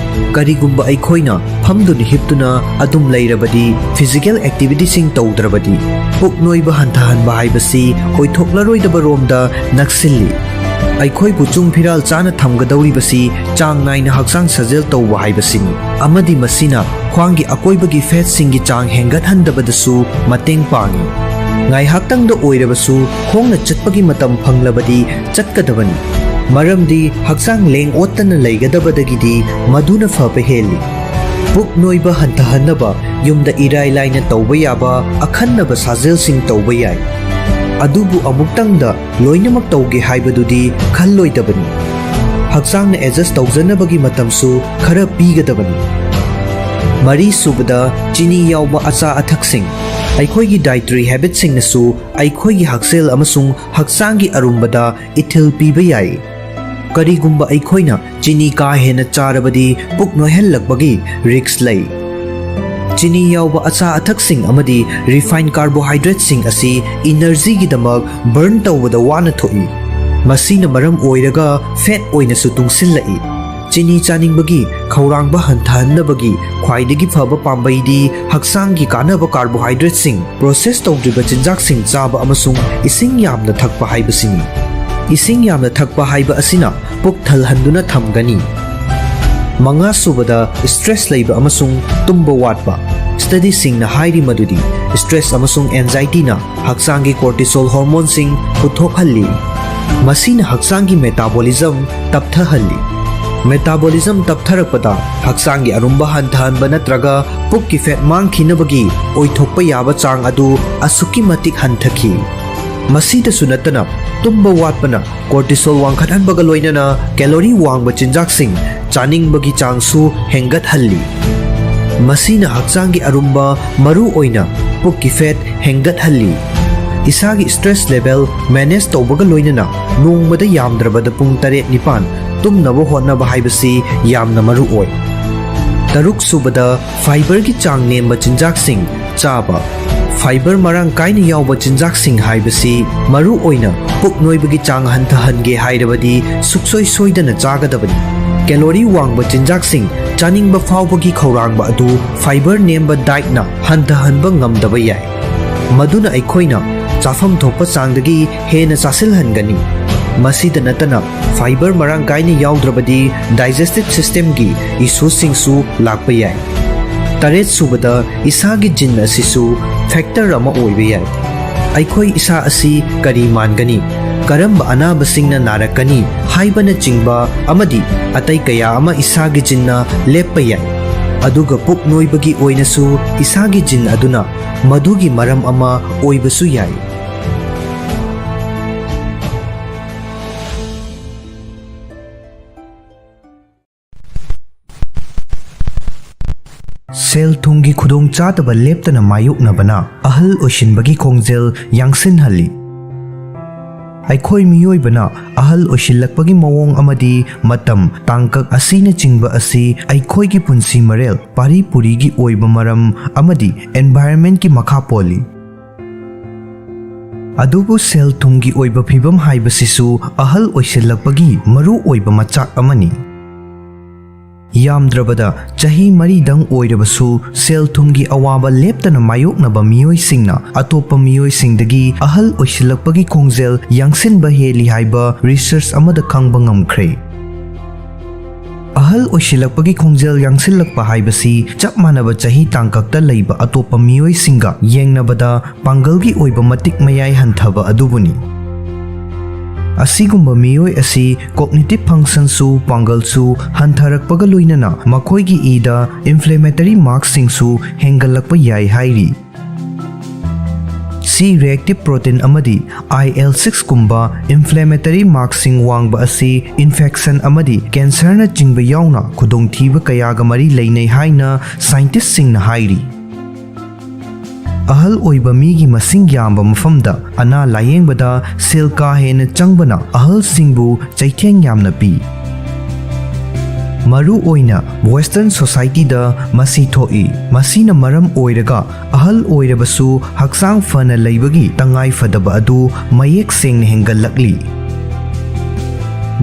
ꯀꯔꯤꯒꯨꯝꯕ ꯑꯩꯈꯣꯏꯅ ꯐꯝꯗꯨꯅ ꯍꯤꯞꯇꯨꯅ ꯑꯗꯨꯝ ꯂꯩꯔꯕꯗꯤ physical activityꯁꯤꯡ ꯇꯧꯗ꯭ꯔꯕꯗꯤ ꯄꯨꯛ ꯅꯣꯏꯕ ꯍꯟꯊꯍꯟꯕ ꯍꯥꯏꯕꯁꯤ ꯑꯣꯏꯊꯣꯛꯂꯔꯣꯏꯗꯕ ꯔꯣꯝꯗ ꯅꯛꯁꯤꯜꯂꯤ꯫ ꯑꯩꯈꯣꯏꯕꯨ ꯆꯨꯡ ꯐꯤꯔꯥꯜ ꯆꯥꯅ ꯊꯝꯒꯗꯧꯔꯤꯕꯁꯤ ꯆꯥꯡ ꯅꯥꯏꯅ ꯍꯛꯆꯥꯡ ꯁꯥꯖꯦꯜ ꯇꯧꯕ ꯍꯥꯏꯕꯁꯤꯅꯤ, ꯑꯃꯗꯤ ꯃꯁꯤꯅ ꯈ꯭ꯋꯥꯡꯒꯤ ꯑꯀꯣꯏꯕꯒꯤ fatꯁꯤꯡꯒꯤ ꯆꯥꯡ ꯍꯦꯟꯒꯠꯍꯟꯗꯕꯗꯁꯨ ꯃꯇꯦꯡ ꯄꯥꯡꯏ꯫ ꯉꯥꯏꯍꯥꯛꯇꯪꯗ ꯑꯣꯏꯔꯕꯁꯨ ꯈꯣꯡꯅ ꯆꯠꯄꯒꯤ ꯃꯇꯝ ꯐꯪꯂꯕꯗꯤ ꯆꯠꯀꯗꯕꯅꯤ, ꯃꯔꯝꯗꯤ ꯍꯛꯆꯥꯡ ꯂꯦꯡ ꯑꯣꯠꯇꯅ ꯂꯩꯒꯗꯕꯗꯒꯤꯗꯤ ꯃꯗꯨꯅ ꯐꯕ ꯍꯦꯜꯂꯤ꯫ ꯄꯨꯛ ꯅꯣꯏꯕ ꯍꯟꯊꯍꯟꯅꯕ ꯌꯨꯝꯗ ꯏꯔꯥꯏ ꯂꯥꯏꯅ ꯇꯧꯕ ꯌꯥꯕ ꯑꯈꯟꯅꯕ ꯁꯥꯖꯦꯜꯁꯤꯡ ꯇꯧꯕ ꯌꯥꯏ꯫ ꯑꯗꯨꯕꯨ ꯑꯃꯨꯛꯇꯪꯗ ꯂꯣꯏꯅꯃꯛ ꯇꯧꯒꯦ ꯍꯥꯏꯕꯗꯨꯗꯤ ꯈꯜꯂꯣꯏꯗꯕꯅꯤ꯫ ꯍꯛꯆꯥꯡꯅ adjust ꯇꯧꯖꯅꯕꯒꯤ ꯃꯇꯝꯁꯨ ꯈꯔ ꯄꯤꯒꯗꯕꯅꯤ꯫ ꯃꯔꯤꯁꯨꯕꯗ, ꯆꯤꯅꯤ ꯌꯥꯎꯕ ꯑꯆꯥ ꯑꯊꯛꯁꯤꯡ꯫ ꯑꯩꯈꯣꯏꯒꯤ dietary habitꯁꯤꯡꯅꯁꯨ ꯑꯩꯈꯣꯏꯒꯤ ꯍꯛꯁꯦꯜ ꯑꯃꯁꯨꯡ ꯍꯛꯆꯥꯡꯒꯤ ꯑꯔꯨꯝꯕꯗ ꯏꯊꯤꯜ ꯄꯤꯕ ꯌꯥꯏ꯫ ꯀꯔꯤꯒꯨꯝꯕ ꯑꯩꯈꯣꯏꯅ ꯆꯤꯅꯤ ꯀꯥ ꯍꯦꯟꯅ ꯆꯥꯔꯕꯗꯤ ꯄꯨꯛ ꯅꯣꯏꯍꯜꯂꯛꯄꯒꯤ risk ꯂꯩ꯫ ꯆꯤꯅꯤ ꯌꯥꯎꯕ ꯑꯆꯥ ꯑꯊꯛꯁꯤꯡ ꯑꯃꯗꯤ refined carbohydrateꯁꯤꯡ ꯑꯁꯤ energyꯒꯤꯗꯃꯛ burn ꯇꯧꯕꯗ ꯋꯥꯅ ꯊꯣꯛꯏ꯫ ꯃꯁꯤꯅ ꯃꯔꯝ ꯑꯣꯏꯔꯒ fat ꯑꯣꯏꯅꯁꯨ ꯇꯨꯡꯁꯤꯜꯂꯛꯏ꯫ ꯆꯤꯅꯤ ꯆꯥꯅꯤꯡꯕꯒꯤ ꯈꯧꯔꯥꯡꯕ ꯍꯟꯊꯍꯟꯅꯕꯒꯤ ꯈ꯭ꯋꯥꯏꯗꯒꯤ ꯐꯕ ꯄꯥꯝꯕꯩꯗꯤ ꯍꯛꯆꯥꯡꯒꯤ ꯀꯥꯟꯅꯕ carbohydrateꯁꯤꯡ, process ꯇꯧꯗ꯭ꯔꯤꯕ ꯆꯤꯟꯖꯥꯛꯁꯤꯡ ꯆꯥꯕ ꯑꯃꯁꯨꯡ ꯏꯁꯤꯡ ꯌꯥꯝꯅ ꯊꯛꯄ ꯍꯥꯏꯕꯁꯤꯅꯤ꯫ ꯏꯁꯤꯡ ꯌꯥꯝꯅ ꯊꯛꯄ ꯍꯥꯏꯕ ꯑꯁꯤꯅ ꯄꯨꯛ ꯊꯜꯍꯟꯗꯨꯅ ꯊꯝꯒꯅꯤ꯫ ꯃꯉꯥꯁꯨꯕꯗ, stress ꯂꯩꯕ ꯑꯃꯁꯨꯡ ꯇꯨꯝꯕ ꯋꯥꯠꯄ꯫ Studyꯁꯤꯡꯅ ꯍꯥꯏꯔꯤ ꯃꯗꯨꯗꯤ stress ꯑꯃꯁꯨꯡ anxietyꯅ ꯍꯛꯆꯥꯡꯒꯤ cortisol hormoneꯁꯤꯡ ꯄꯨꯊꯣꯛꯍꯜꯂꯤ꯫ ꯃꯁꯤꯅ ꯍꯛꯆꯥꯡꯒꯤ metabolism ꯇꯞꯊꯍꯜꯂꯤ꯫ Metabolism ꯇꯞꯊꯔꯛꯄꯗ ꯍꯛꯆꯥꯡꯒꯤ ꯑꯔꯨꯝꯕ ꯍꯟꯊꯍꯟꯕ ꯅꯠꯇ꯭ꯔꯒ ꯄꯨꯛꯀꯤ fat ꯃꯥꯡꯈꯤꯅꯕꯒꯤ ꯑꯣꯏꯊꯣꯛꯄ ꯌꯥꯕ ꯆꯥꯡ ꯑꯗꯨ ꯑꯁꯨꯛꯀꯤ ꯃꯇꯤꯛ ꯍꯟꯊꯈꯤ꯫ ꯃꯁꯤꯗꯁꯨ ꯅꯠꯇꯅ, ꯇꯨꯝꯕ ꯋꯥꯠꯄꯅ cortisol ꯋꯥꯡꯈꯠꯍꯟꯕꯒ ꯂꯣꯏꯅꯅ calorie ꯋꯥꯡꯕ ꯆꯤꯟꯖꯥꯛꯁꯤꯡ ꯆꯥꯅꯤꯡꯕꯒꯤ ꯆꯥꯡꯁꯨ ꯍꯦꯟꯒꯠꯍꯜꯂꯤ꯫ ꯃꯁꯤꯅ ꯍꯛꯆꯥꯡꯒꯤ ꯑꯔꯨꯝꯕ, ꯃꯔꯨ ꯑꯣꯏꯅ ꯄꯨꯛꯀꯤ fat ꯍꯦꯟꯒꯠꯍꯜꯂꯤ꯫ ꯏꯁꯥꯒꯤ stress level manage ꯇꯧꯕꯒ ꯂꯣꯏꯅꯅ ꯅꯣꯡꯃꯗ ꯌꯥꯝꯗ꯭ꯔꯕꯗ ꯄꯨꯡ ꯇꯔꯦꯠ ꯅꯤꯄꯥꯟ ꯇꯨꯝꯅꯕ ꯍꯣꯠꯅꯕ ꯍꯥꯏꯕꯁꯤ ꯌꯥꯝꯅ ꯃꯔꯨ ꯑꯣꯏ꯫ ꯇꯔꯨꯛ ꯁꯨꯕꯗ, fiberꯒꯤ ꯆꯥꯡ ꯅꯦꯝꯕ ꯆꯤꯟꯖꯥꯛꯁꯤꯡ ꯆꯥꯕ꯫ Fiber ꯃꯔꯥꯡ ꯀꯥꯏꯅ ꯌꯥꯎꯕ ꯆꯤꯟꯖꯥꯛꯁꯤꯡ ꯍꯥꯏꯕꯁꯤ ꯃꯔꯨ ꯑꯣꯏꯅ ꯄꯨꯛ ꯅꯣꯏꯕꯒꯤ ꯆꯥꯡ ꯍꯟꯊꯍꯟꯒꯦ ꯍꯥꯏꯔꯕꯗꯤ ꯁꯨꯛꯁꯣꯏ ꯁꯣꯏꯗꯅ ꯆꯥꯒꯗꯕꯅꯤ꯫ Calorie ꯋꯥꯡꯕ ꯆꯤꯟꯖꯥꯛꯁꯤꯡ ꯆꯥꯅꯤꯡꯕ ꯐꯥꯎꯕꯒꯤ ꯈꯧꯔꯥꯡꯕ ꯑꯗꯨ fiber ꯅꯦꯝꯕ dietꯅ ꯍꯟꯊꯍꯟꯕ ꯉꯝꯗꯕ ꯌꯥꯏ꯫ ꯃꯗꯨꯅ ꯑꯩꯈꯣꯏꯅ ꯆꯥꯐꯝ ꯊꯣꯛꯄ ꯆꯥꯡꯗꯒꯤ ꯍꯦꯟꯅ ꯆꯥꯁꯤꯜꯍꯟꯒꯅꯤ꯫ ꯃꯁꯤꯗ ꯅꯠꯇꯅ, fiber ꯃꯔꯥꯡ ꯀꯥꯏꯅ ꯌꯥꯎꯗ꯭ꯔꯕꯗꯤ digestive systemꯒꯤ issueꯁꯤꯡꯁꯨ ꯂꯥꯛꯄ ꯌꯥꯏ꯫ ꯇꯔꯦꯠ ꯁꯨꯕꯗ, ꯏꯁꯥꯒꯤ gene ꯑꯁꯤꯁꯨ factor ꯑꯃ ꯑꯣꯏꯕ ꯌꯥꯏ꯫ ꯑꯩꯈꯣꯏ ꯏꯁꯥ ꯑꯁꯤ ꯀꯔꯤ ꯃꯥꯟꯒꯅꯤ, ꯀꯔꯝꯕ ꯑꯅꯥꯕꯁꯤꯡꯅ ꯅꯥꯔꯛꯀꯅꯤ ꯍꯥꯏꯕꯅꯆꯤꯡꯕ ꯑꯃꯗꯤ ꯑꯇꯩ ꯀꯌꯥ ꯑꯃ ꯏꯁꯥꯒꯤ geneꯅ ꯂꯦꯞꯄ ꯌꯥꯏ꯫ ꯑꯗꯨꯒ ꯄꯨꯛ ꯅꯣꯏꯕꯒꯤ ꯑꯣꯏꯅꯁꯨ ꯏꯁꯥꯒꯤ gene ꯑꯗꯨꯅ ꯃꯗꯨꯒꯤ ꯃꯔꯝ ꯑꯃ ꯑꯣꯏꯕꯁꯨ ꯌꯥꯏ꯫ ꯁꯦꯜ-ꯊꯨꯝꯒꯤ ꯈꯨꯗꯣꯡꯆꯥꯗꯕ ꯂꯦꯞꯇꯅ ꯃꯥꯌꯣꯛꯅꯕꯅ ꯑꯍꯜ ꯑꯣꯏꯁꯤꯟꯕꯒꯤ ꯈꯣꯡꯖꯦꯜ ꯌꯥꯡꯁꯤꯟꯍꯜꯂꯤ꯫ ꯑꯩꯈꯣꯏ ꯃꯤꯑꯣꯏꯕꯅ ꯑꯍꯜ ꯑꯣꯏꯁꯤꯜꯂꯛꯄꯒꯤ ꯃꯑꯣꯡ ꯑꯃꯗꯤ ꯃꯇꯝ, ꯇꯥꯡꯀꯛ ꯑꯁꯤꯅꯆꯤꯡꯕ ꯑꯁꯤ ꯑꯩꯈꯣꯏꯒꯤ ꯄꯨꯟꯁꯤ ꯃꯔꯦꯜ, ꯄꯥꯔꯤ ꯄꯨꯔꯤꯒꯤ ꯑꯣꯏꯕ ꯃꯔꯝ ꯑꯃꯗꯤ environment ꯀꯤ ꯃꯈꯥ ꯄꯣꯜꯂꯤ꯫ ꯑꯗꯨꯕꯨ ꯁꯦꯜ ꯊꯨꯝꯒꯤ ꯑꯣꯏꯕ ꯐꯤꯕꯝ ꯍꯥꯏꯕꯁꯤꯁꯨ ꯑꯍꯜ ꯑꯣꯏꯁꯤꯜꯂꯛꯄꯒꯤ ꯃꯔꯨ ꯑꯣꯏꯕ ꯃꯆꯥꯛ ꯑꯃꯅꯤ꯫ ꯌꯥꯝꯗ꯭ꯔꯕꯗ ꯆꯍꯤ ꯃꯔꯤꯗꯪ ꯑꯣꯏꯔꯕꯁꯨ ꯁꯦꯜ ꯊꯨꯝꯒꯤ ꯑꯋꯥꯕ ꯂꯦꯞꯇꯅ ꯃꯥꯌꯣꯛꯅꯕ ꯃꯤꯑꯣꯏꯁꯤꯡꯅ ꯑꯇꯣꯞꯄ ꯃꯤꯑꯣꯏꯁꯤꯡꯗꯒꯤ ꯑꯍꯜ ꯑꯣꯏꯁꯤꯜꯂꯛꯄꯒꯤ ꯈꯣꯡꯖꯦꯜ ꯌꯥꯡꯁꯤꯟꯕ ꯍꯦꯜꯂꯤ ꯍꯥꯏꯕ research ꯑꯃꯗ ꯈꯪꯕ ꯉꯝꯈ꯭ꯔꯦ꯫ ꯑꯍꯜ ꯑꯣꯏꯁꯤꯜꯂꯛꯄꯒꯤ ꯈꯣꯡꯖꯦꯜ ꯌꯥꯡꯁꯤꯜꯂꯛꯄ ꯍꯥꯏꯕꯁꯤ ꯆꯞ ꯃꯥꯟꯅꯕ ꯆꯍꯤ ꯇꯥꯡꯀꯛꯇ ꯂꯩꯕ ꯑꯇꯣꯞꯄ ꯃꯤꯑꯣꯏꯁꯤꯡꯒ ꯌꯦꯡꯅꯕꯗ ꯄꯥꯡꯒꯜꯒꯤ ꯑꯣꯏꯕ ꯃꯇꯤꯛ ꯃꯌꯥꯏ ꯍꯟꯊꯕ ꯑꯗꯨꯕꯨꯅꯤ꯫ ꯑꯁꯤꯒꯨꯝꯕ ꯃꯤꯑꯣꯏ ꯑꯁꯤ cognitive function ꯁꯨ, ꯄꯥꯡꯒꯜꯁꯨ ꯍꯟꯊꯔꯛꯄꯒ ꯂꯣꯏꯅꯅ ꯃꯈꯣꯏꯒꯤ ꯏꯗ inflammatory mark ꯁꯤꯡꯁꯨ ꯍꯦꯟꯒꯠꯂꯛꯄ ꯌꯥꯏ ꯍꯥꯏꯔꯤ꯫ C reactive protein ꯑꯃꯗꯤ I L six ꯀꯨꯝꯕ inflammatory mark ꯁꯤꯡ ꯋꯥꯡꯕ ꯑꯁꯤ infection ꯑꯃꯗꯤ cancer ꯅꯆꯤꯡꯕ ꯌꯥꯎꯅ ꯈꯨꯗꯣꯡꯊꯤꯕ ꯀꯌꯥꯒ ꯃꯔꯤ ꯂꯩꯅꯩ ꯍꯥꯏꯅ scientist ꯁꯤꯡꯅ ꯍꯥꯏꯔꯤ꯫ ꯑꯍꯜ ꯑꯣꯏꯕ ꯃꯤꯒꯤ ꯃꯁꯤꯡ ꯌꯥꯝꯕ ꯃꯐꯝꯗ ꯑꯅꯥ ꯂꯥꯌꯦꯡꯕꯗ ꯁꯦꯜ ꯀꯥ ꯍꯦꯟꯅ ꯆꯪꯕꯅ ꯑꯍꯜꯁꯤꯡꯕꯨ ꯆꯩꯊꯦꯡ ꯌꯥꯝꯅ ꯄꯤ꯫ ꯃꯔꯨ ꯑꯣꯏꯅ Western society ꯗ ꯃꯁꯤ ꯊꯣꯛꯏ꯫ ꯃꯁꯤꯅ ꯃꯔꯝ ꯑꯣꯏꯔꯒ ꯑꯍꯜ ꯑꯣꯏꯔꯕꯁꯨ ꯍꯛꯆꯥꯡ ꯐꯅ ꯂꯩꯕꯒꯤ ꯇꯉꯥꯏ ꯐꯗꯕ ꯑꯗꯨ ꯃꯌꯦꯛ ꯁꯦꯡꯅ ꯍꯦꯟꯒꯠꯂꯛꯂꯤ꯫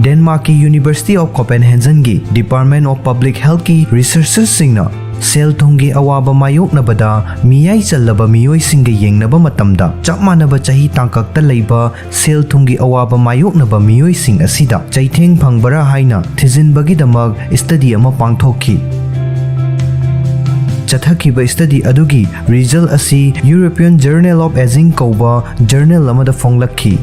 ꯗꯦꯟꯃꯥꯔꯛꯀꯤ University of Copenhagen ꯒꯤ Department of Public Health ꯀꯤ researchers ꯁꯤꯡꯅ ꯁꯦꯜ ꯊꯨꯝꯒꯤ ꯑꯋꯥꯕ ꯃꯥꯌꯣꯛꯅꯕꯗ ꯃꯤꯌꯥꯏ ꯆꯜꯂꯕ ꯃꯤꯑꯣꯏꯁꯤꯡꯒ ꯌꯦꯡꯅꯕ ꯃꯇꯝꯗ, ꯆꯞ ꯃꯥꯟꯅꯕ ꯆꯍꯤ ꯇꯥꯡꯀꯛꯇ ꯂꯩꯕ ꯁꯦꯜ ꯊꯨꯝꯒꯤ ꯑꯋꯥꯕ ꯃꯥꯌꯣꯛꯅꯕ ꯃꯤꯑꯣꯏꯁꯤꯡ ꯑꯁꯤꯗ ꯆꯩꯊꯦꯡ ꯐꯪꯕꯔꯥ ꯍꯥꯏꯅ ꯊꯤꯖꯤꯟꯕꯒꯤꯗꯃꯛ study ꯑꯃ ꯄꯥꯡꯊꯣꯛꯈꯤ꯫ ꯆꯠꯊꯈꯤꯕ study ꯑꯗꯨꯒꯤ result ꯑꯁꯤ European Journal of Aging ꯀꯧꯕ journal ꯑꯃꯗ ꯐꯣꯡꯂꯛꯈꯤ꯫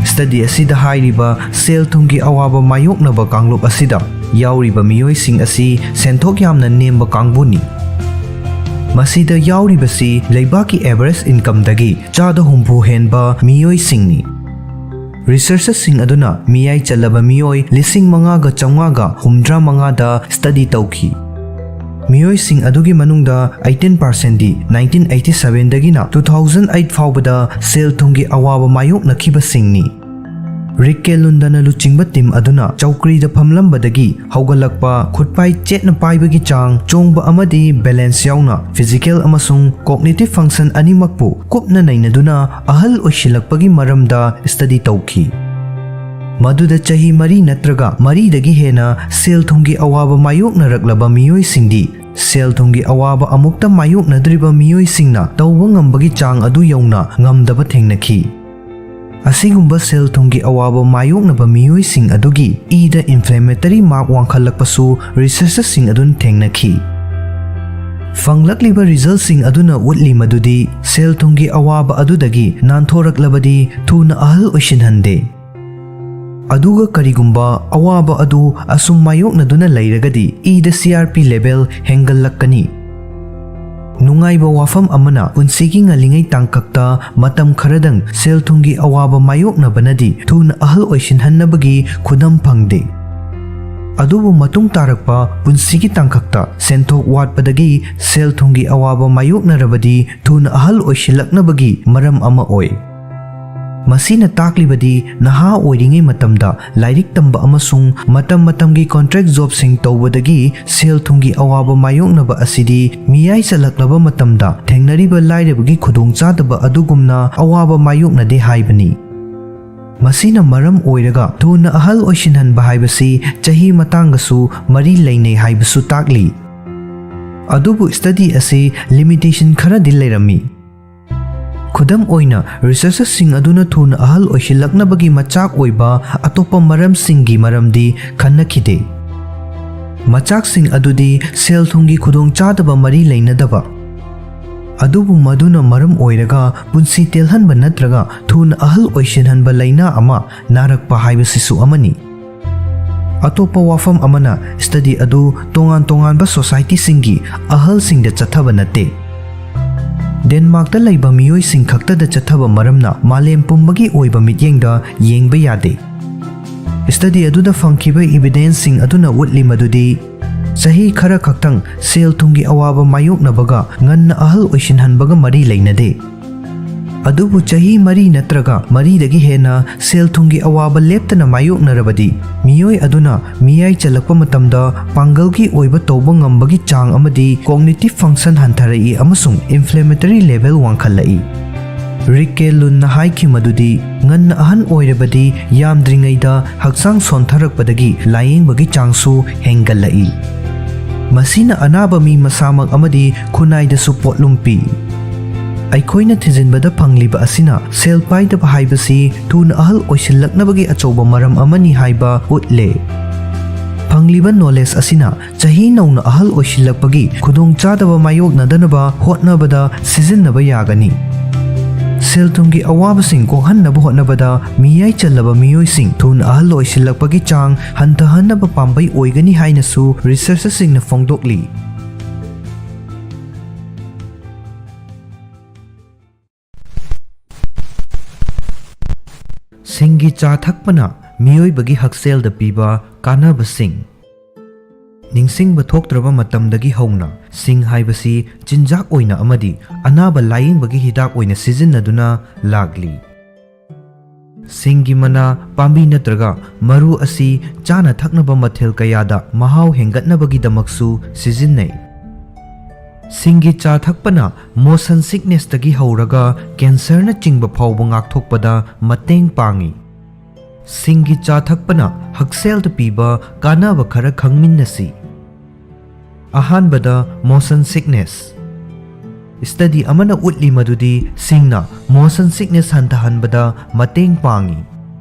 Study ꯑꯁꯤꯗ ꯍꯥꯏꯔꯤꯕ ꯁꯦꯜ ꯊꯨꯝꯒꯤ ꯑꯋꯥꯕ ꯃꯥꯌꯣꯛꯅꯕ ꯀꯥꯡꯂꯨꯞ ꯑꯁꯤꯗ ꯌꯥꯎꯔꯤꯕ ꯃꯤꯑꯣꯏꯁꯤꯡ ꯑꯁꯤ ꯁꯦꯟꯊꯣꯛ ꯌꯥꯝꯅ ꯅꯦꯝꯕ ꯀꯥꯡꯕꯨꯅꯤ꯫ ꯃꯁꯤꯗ ꯌꯥꯎꯔꯤꯕꯁꯤ ꯂꯩꯕꯥꯛꯀꯤ average income ꯗꯒꯤ ꯆꯥꯗ ꯍꯨꯝꯐꯨ ꯍꯦꯟꯕ ꯃꯤꯑꯣꯏꯁꯤꯡꯅꯤ꯫ Researchers ꯁꯤꯡ ꯑꯗꯨꯅ ꯃꯤꯌꯥꯏ ꯆꯜꯂꯕ ꯃꯤꯑꯣꯏ ꯂꯤꯁꯤꯡ ꯃꯉꯥꯒ ꯆꯥꯝꯃꯉꯥꯒ ꯍꯨꯝꯗ꯭ꯔꯥ ꯃꯉꯥꯗ study ꯇꯧꯈꯤ꯫ ꯃꯤꯑꯣꯏꯁꯤꯡ ꯑꯗꯨꯒꯤ ꯃꯅꯨꯡꯗ eighteen percent ꯗꯤ nineteen eighty seven ꯗꯒꯤꯅ two thousand eight ꯐꯥꯎꯕꯗ ꯁꯦꯜ ꯊꯨꯝꯒꯤ ꯑꯋꯥꯕ ꯃꯥꯌꯣꯛꯅꯈꯤꯕꯁꯤꯡꯅꯤ꯫ ꯔꯤꯛ ꯀꯦꯂꯨꯟꯗꯅ ꯂꯨꯆꯤꯡꯕ ꯇꯤꯝ ꯑꯗꯨꯅ ꯆꯧꯀ꯭ꯔꯤꯗ ꯐꯝꯂꯝꯕꯗꯒꯤ ꯍꯧꯒꯠꯂꯛꯄ, ꯈꯨꯠꯄꯥꯏ ꯆꯦꯠꯅ ꯄꯥꯏꯕꯒꯤ ꯆꯥꯡ, ꯆꯣꯡꯕ ꯑꯃꯗꯤ ꯕꯦꯂꯦꯟꯁ ꯌꯥꯎꯅ ꯐꯤꯖꯤꯀꯦꯜ ꯑꯃꯁꯨꯡ ꯀꯣꯒꯅꯤꯇꯤꯚ ꯐꯪꯁꯟ ꯑꯅꯤꯃꯛꯄꯨ ꯀꯨꯞꯅ ꯅꯩꯅꯗꯨꯅ ꯑꯍꯜ ꯑꯣꯏꯁꯤꯜꯂꯛꯄꯒꯤ ꯃꯔꯝꯗ ꯁ꯭ꯇꯗꯤ ꯇꯧꯈꯤ꯫ ꯃꯗꯨꯗ ꯆꯍꯤ ꯃꯔꯤ ꯅꯠꯇ꯭ꯔꯒ ꯃꯔꯤꯗꯒꯤ ꯍꯦꯟꯅ ꯁꯦꯜ ꯊꯨꯝꯒꯤ ꯑꯋꯥꯕ ꯃꯥꯌꯣꯛꯅꯔꯛꯂꯕ ꯃꯤꯑꯣꯏꯁꯤꯡꯗꯤ ꯁꯦꯜ ꯊꯨꯝꯒꯤ ꯑꯋꯥꯕ ꯑꯃꯨꯛꯇ ꯃꯥꯌꯣꯛꯅꯗ꯭ꯔꯤꯕ ꯃꯤꯑꯣꯏꯁꯤꯡꯅ ꯇꯧꯕ ꯉꯝꯕꯒꯤ ꯆꯥꯡ ꯑꯗꯨ ꯌꯧꯅ ꯉꯝꯗꯕ ꯊꯦꯡꯅꯈꯤ꯫ ꯑꯁꯤꯒꯨꯝꯕ ꯁꯦꯜ ꯊꯨꯝꯒꯤ ꯑꯋꯥꯕ ꯃꯥꯌꯣꯛꯅꯕ ꯃꯤꯑꯣꯏꯁꯤꯡ ꯑꯗꯨꯒꯤ ꯏꯗ ꯏꯟꯐ꯭ꯂꯦꯃꯦꯇꯔꯤ ꯃꯥꯔꯛ ꯋꯥꯡꯈꯠꯂꯛꯄꯁꯨ ꯔꯤꯁꯔꯆꯔꯁꯤꯡ ꯑꯗꯨꯅ ꯊꯦꯡꯅꯈꯤ꯫ ꯐꯪꯂꯛꯂꯤꯕ ꯔꯤꯖꯜꯁꯤꯡ ꯑꯗꯨꯅ ꯎꯠꯂꯤ ꯃꯗꯨꯗꯤ ꯁꯦꯜ ꯊꯨꯝꯒꯤ ꯑꯋꯥꯕ ꯑꯗꯨꯗꯒꯤ ꯅꯥꯟꯊꯣꯔꯛꯂꯕꯗꯤ ꯊꯨꯅ ꯑꯍꯜ ꯑꯣꯏꯁꯤꯟꯍꯟꯗꯦ꯫ ꯑꯗꯨꯒ ꯀꯔꯤꯒꯨꯝꯕ ꯑꯋꯥꯕ ꯑꯗꯨ ꯑꯁꯨꯝ ꯃꯥꯌꯣꯛꯅꯗꯨꯅ ꯂꯩꯔꯒꯗꯤ ꯏꯗ C R P level ꯍꯦꯟꯒꯠꯂꯛꯀꯅꯤ꯫ ꯅꯨꯡꯉꯥꯏꯕ ꯋꯥꯐꯝ ꯑꯃꯅ, ꯄꯨꯟꯁꯤꯒꯤ ꯉꯜꯂꯤꯉꯩ ꯇꯥꯡꯀꯛꯇ ꯃꯇꯝ ꯈꯔꯗꯪ ꯁꯦꯜ ꯊꯨꯝꯒꯤ ꯑꯋꯥꯕ ꯃꯥꯌꯣꯛꯅꯕꯅꯗꯤ ꯊꯨꯅ ꯑꯍꯜ ꯑꯣꯏꯁꯤꯟꯍꯟꯅꯕꯒꯤ ꯈꯨꯗꯝ ꯐꯪꯗꯦ꯫ ꯑꯗꯨꯕꯨ ꯃꯇꯨꯡ ꯇꯥꯔꯛꯄ ꯄꯨꯟꯁꯤꯒꯤ ꯇꯥꯡꯀꯛꯇ ꯁꯦꯟꯊꯣꯛ ꯋꯥꯠꯄꯗꯒꯤ ꯁꯦꯜ ꯊꯨꯝꯒꯤ ꯑꯋꯥꯕ ꯃꯥꯌꯣꯛꯅꯔꯕꯗꯤ ꯊꯨꯅ ꯑꯍꯜ ꯑꯣꯏꯁꯤꯜꯂꯛꯅꯕꯒꯤ ꯃꯔꯝ ꯑꯃ ꯑꯣꯏ꯫ ꯃꯁꯤꯅ ꯇꯥꯛꯂꯤꯕꯗꯤ ꯅꯍꯥ ꯑꯣꯏꯔꯤꯉꯩ ꯃꯇꯝꯗ ꯂꯥꯏꯔꯤꯛ ꯇꯝꯕ ꯑꯃꯁꯨꯡ ꯃꯇꯝ ꯃꯇꯝꯒꯤ ꯀꯣꯟꯇ꯭ꯔꯦꯛ ꯖꯣꯕꯁꯤꯡ ꯇꯧꯕꯗꯒꯤ ꯁꯦꯜ ꯊꯨꯝꯒꯤ ꯑꯋꯥꯕ ꯃꯥꯌꯣꯛꯅꯕ ꯑꯁꯤꯗꯤ ꯃꯤꯌꯥꯏ ꯆꯜꯂꯛꯂꯕ ꯃꯇꯝꯗ ꯊꯦꯡꯅꯔꯤꯕ ꯂꯥꯏꯔꯕꯒꯤ ꯈꯨꯗꯣꯡꯆꯥꯗꯕ ꯑꯗꯨꯒꯨꯝꯅ ꯑꯋꯥꯕ ꯃꯥꯌꯣꯛꯅꯗꯦ ꯍꯥꯏꯕꯅꯤ꯫ ꯃꯁꯤꯅ ꯃꯔꯝ ꯑꯣꯏꯔꯒ ꯊꯨꯅ ꯑꯍꯜ ꯑꯣꯏꯁꯤꯟꯍꯟꯕ ꯍꯥꯏꯕꯁꯤ ꯆꯍꯤ ꯃꯇꯥꯡꯒꯁꯨ ꯃꯔꯤ ꯂꯩꯅꯩ ꯍꯥꯏꯕꯁꯨ ꯇꯥꯛꯂꯤ꯫ ꯑꯗꯨꯕꯨ ꯁ꯭ꯇꯗꯤ ꯑꯁꯤ ꯂꯤꯃꯤꯇꯦꯁꯟ ꯈꯔꯗꯤ ꯂꯩꯔꯝꯃꯤ꯫ ꯈꯨꯗꯝ ꯑꯣꯏꯅ, ꯔꯤꯁꯔꯆꯔꯁꯤꯡ ꯑꯗꯨꯅ ꯊꯨꯅ ꯑꯍꯜ ꯑꯣꯏꯁꯤꯜꯂꯛꯅꯕꯒꯤ ꯃꯆꯥꯛ ꯑꯣꯏꯕ ꯑꯇꯣꯞꯄ ꯃꯔꯝꯁꯤꯡꯒꯤ ꯃꯔꯝꯗꯤ ꯈꯟꯅꯈꯤꯗꯦ꯫ ꯃꯆꯥꯛꯁꯤꯡ ꯑꯗꯨꯗꯤ ꯁꯦꯜ ꯊꯨꯝꯒꯤ ꯈꯨꯗꯣꯡꯆꯥꯗꯕ ꯃꯔꯤ ꯂꯩꯅꯗꯕ, ꯑꯗꯨꯕꯨ ꯃꯗꯨꯅ ꯃꯔꯝ ꯑꯣꯏꯔꯒ ꯄꯨꯟꯁꯤ ꯇꯦꯜꯍꯟꯕ ꯅꯠꯇ꯭ꯔꯒ ꯊꯨꯅ ꯑꯍꯜ ꯑꯣꯏꯁꯤꯟꯍꯟꯕ ꯂꯥꯏꯅꯥ ꯑꯃ ꯅꯥꯔꯛꯄ ꯍꯥꯏꯕꯁꯤꯁꯨ ꯑꯃꯅꯤ꯫ ꯑꯇꯣꯞꯄ ꯋꯥꯐꯝ ꯑꯃꯅ, ꯁ꯭ꯇꯗꯤ ꯑꯗꯨ ꯇꯣꯉꯥꯟ ꯇꯣꯉꯥꯟꯕ ꯁꯣꯁꯥꯏꯇꯤꯁꯤꯡꯒꯤ ꯑꯍꯜꯁꯤꯡꯗ ꯆꯠꯊꯕ ꯅꯠꯇꯦ꯫ ꯗꯦꯟꯃꯥꯔꯛꯇ ꯂꯩꯕ ꯃꯤꯑꯣꯏꯁꯤꯡ ꯈꯛꯇꯗ ꯆꯠꯊꯕ ꯃꯔꯝꯅ ꯃꯥꯂꯦꯝ ꯄꯨꯝꯕꯒꯤ ꯑꯣꯏꯕ ꯃꯤꯠꯌꯦꯡꯗ ꯌꯦꯡꯕ ꯌꯥꯗꯦ꯫ ꯁ꯭ꯇꯗꯤ ꯑꯗꯨꯗ ꯐꯪꯈꯤꯕ ꯏꯕꯤꯗꯦꯟꯁꯁꯤꯡ ꯑꯗꯨꯅ ꯎꯠꯂꯤ ꯃꯗꯨꯗꯤ ꯆꯍꯤ ꯈꯔ ꯈꯛꯇꯪ ꯁꯦꯜ ꯊꯨꯝꯒꯤ ꯑꯋꯥꯕ ꯃꯥꯌꯣꯛꯅꯕꯒ ꯉꯟꯅ ꯑꯍꯜ ꯑꯣꯏꯁꯤꯟꯍꯟꯕꯒ ꯃꯔꯤ ꯂꯩꯅꯗꯦ꯫ ꯑꯗꯨꯕꯨ ꯆꯍꯤ ꯃꯔꯤ ꯅꯠꯇ꯭ꯔꯒ ꯃꯔꯤꯗꯒꯤ ꯍꯦꯟꯅ ꯁꯦꯜ ꯊꯨꯝꯒꯤ ꯑꯋꯥꯕ ꯂꯦꯞꯇꯅ ꯃꯥꯌꯣꯛꯅꯔꯕꯗꯤ, ꯃꯤꯑꯣꯏ ꯑꯗꯨꯅ ꯃꯤꯌꯥꯏ ꯆꯜꯂꯛꯄ ꯃꯇꯝꯗ ꯄꯥꯡꯒꯜꯒꯤ ꯑꯣꯏꯕ ꯇꯧꯕ ꯉꯝꯕꯒꯤ ꯆꯥꯡ ꯑꯃꯗꯤ cognitive function ꯍꯟꯊꯔꯛꯏ ꯑꯃꯁꯨꯡ inflammatory level ꯋꯥꯡꯈꯠꯂꯛꯏ꯫ ꯔꯤꯛ ꯀꯦ ꯂꯨꯟꯅ ꯍꯥꯏꯈꯤ ꯃꯗꯨꯗꯤ, ꯉꯟꯅ ꯑꯍꯟ ꯑꯣꯏꯔꯕꯗꯤ ꯌꯥꯝꯗ꯭ꯔꯤꯉꯩꯗ ꯍꯛꯆꯥꯡ ꯁꯣꯟꯊꯔꯛꯄꯗꯒꯤ ꯂꯥꯌꯦꯡꯕꯒꯤ ꯆꯥꯡꯁꯨ ꯍꯦꯟꯒꯠꯂꯛꯏ꯫ ꯃꯁꯤꯅ ꯑꯅꯥꯕ ꯃꯤ ꯃꯁꯥꯃꯛ ꯑꯃꯗꯤ ꯈꯨꯟꯅꯥꯏꯗꯁꯨ ꯄꯣꯠꯂꯨꯝ ꯄꯤ꯫ ꯑꯩꯈꯣꯏꯅ ꯊꯤꯖꯤꯟꯕꯗ ꯐꯪꯂꯤꯕ ꯑꯁꯤꯅ ꯁꯦꯜ ꯄꯥꯏꯗꯕ ꯍꯥꯏꯕꯁꯤ ꯊꯨꯅ ꯑꯍꯜ ꯑꯣꯏꯁꯤꯜꯂꯛꯅꯕꯒꯤ ꯑꯆꯧꯕ ꯃꯔꯝ ꯑꯃꯅꯤ ꯍꯥꯏꯕ ꯎꯠꯂꯦ꯫ ꯐꯪꯂꯤꯕ knowledge ꯑꯁꯤꯅ ꯆꯍꯤ ꯅꯧꯅ ꯑꯍꯜ ꯑꯣꯏꯁꯤꯜꯂꯛꯄꯒꯤ ꯈꯨꯗꯣꯡꯆꯥꯗꯕ ꯃꯥꯌꯣꯛꯅꯗꯅꯕ ꯍꯣꯠꯅꯕꯗ ꯁꯤꯖꯤꯟꯅꯕ ꯌꯥꯒꯅꯤ꯫ ꯁꯦꯜ ꯊꯨꯝꯒꯤ ꯑꯋꯥꯕꯁꯤꯡ ꯀꯣꯛꯍꯟꯅꯕ ꯍꯣꯠꯅꯕꯗ ꯃꯤꯌꯥꯏ ꯆꯜꯂꯕ ꯃꯤꯑꯣꯏꯁꯤꯡ ꯊꯨꯅ ꯑꯍꯜ ꯑꯣꯏꯁꯤꯜꯂꯛꯄꯒꯤ ꯆꯥꯡ ꯍꯟꯊꯍꯟꯅꯕ ꯄꯥꯝꯕꯩ ꯑꯣꯏꯒꯅꯤ ꯍꯥꯏꯅꯁꯨ researchꯁꯤꯡꯅ ꯐꯣꯡꯗꯣꯛꯂꯤ꯫ ꯁꯤꯡꯒꯤ ꯆꯥ ꯊꯛꯄꯅ ꯃꯤꯑꯣꯏꯕꯒꯤ ꯍꯛꯁꯦꯜꯗ ꯄꯤꯕ ꯀꯥꯟꯅꯕꯁꯤꯡ꯫ ꯅꯤꯡꯁꯤꯡꯕ ꯊꯣꯛꯇ꯭ꯔꯕ ꯃꯇꯝꯗꯒꯤ ꯍꯧꯅ ꯁꯤꯡ ꯍꯥꯏꯕꯁꯤ ꯆꯤꯟꯖꯥꯛ ꯑꯣꯏꯅ ꯑꯃꯗꯤ ꯑꯅꯥꯕ ꯂꯥꯌꯦꯡꯕꯒꯤ ꯍꯤꯗꯥꯛ ꯑꯣꯏꯅ ꯁꯤꯖꯤꯟꯅꯗꯨꯅ ꯂꯥꯛꯂꯤ꯫ ꯁꯤꯡꯒꯤ ꯃꯅꯥ, ꯄꯥꯝꯕꯤ ꯅꯠꯇ꯭ꯔꯒ ꯃꯔꯨ ꯑꯁꯤ ꯆꯥꯅ ꯊꯛꯅꯕ ꯃꯊꯦꯜ ꯀꯌꯥꯗ ꯃꯍꯥꯎ ꯍꯦꯟꯒꯠꯅꯕꯒꯤꯗꯃꯛꯁꯨ ꯁꯤꯖꯤꯟꯅꯩ꯫ ꯁꯤꯡꯒꯤ ꯆꯥ ꯊꯛꯄꯅ motion sicknessꯇꯒꯤ ꯍꯧꯔꯒ cancerꯅꯆꯤꯡꯕ ꯐꯥꯎꯕ ꯉꯥꯛꯊꯣꯛꯄꯗ ꯃꯇꯦꯡ ꯄꯥꯡꯏ꯫ ꯁꯤꯡꯒꯤ ꯆꯥ ꯊꯛꯄꯅ ꯍꯛꯁꯦꯜꯗ ꯄꯤꯕ ꯀꯥꯟꯅꯕ ꯈꯔ ꯈꯪꯃꯤꯟꯅꯁꯤ꯫ ꯑꯍꯥꯟꯕꯗ, motion sickness꯫ Study ꯑꯃꯅ ꯎꯠꯂꯤ ꯃꯗꯨꯗꯤ ꯁꯤꯡꯅ motion sickness ꯍꯟꯊꯍꯟꯕꯗ ꯃꯇꯦꯡ ꯄꯥꯡꯏ꯫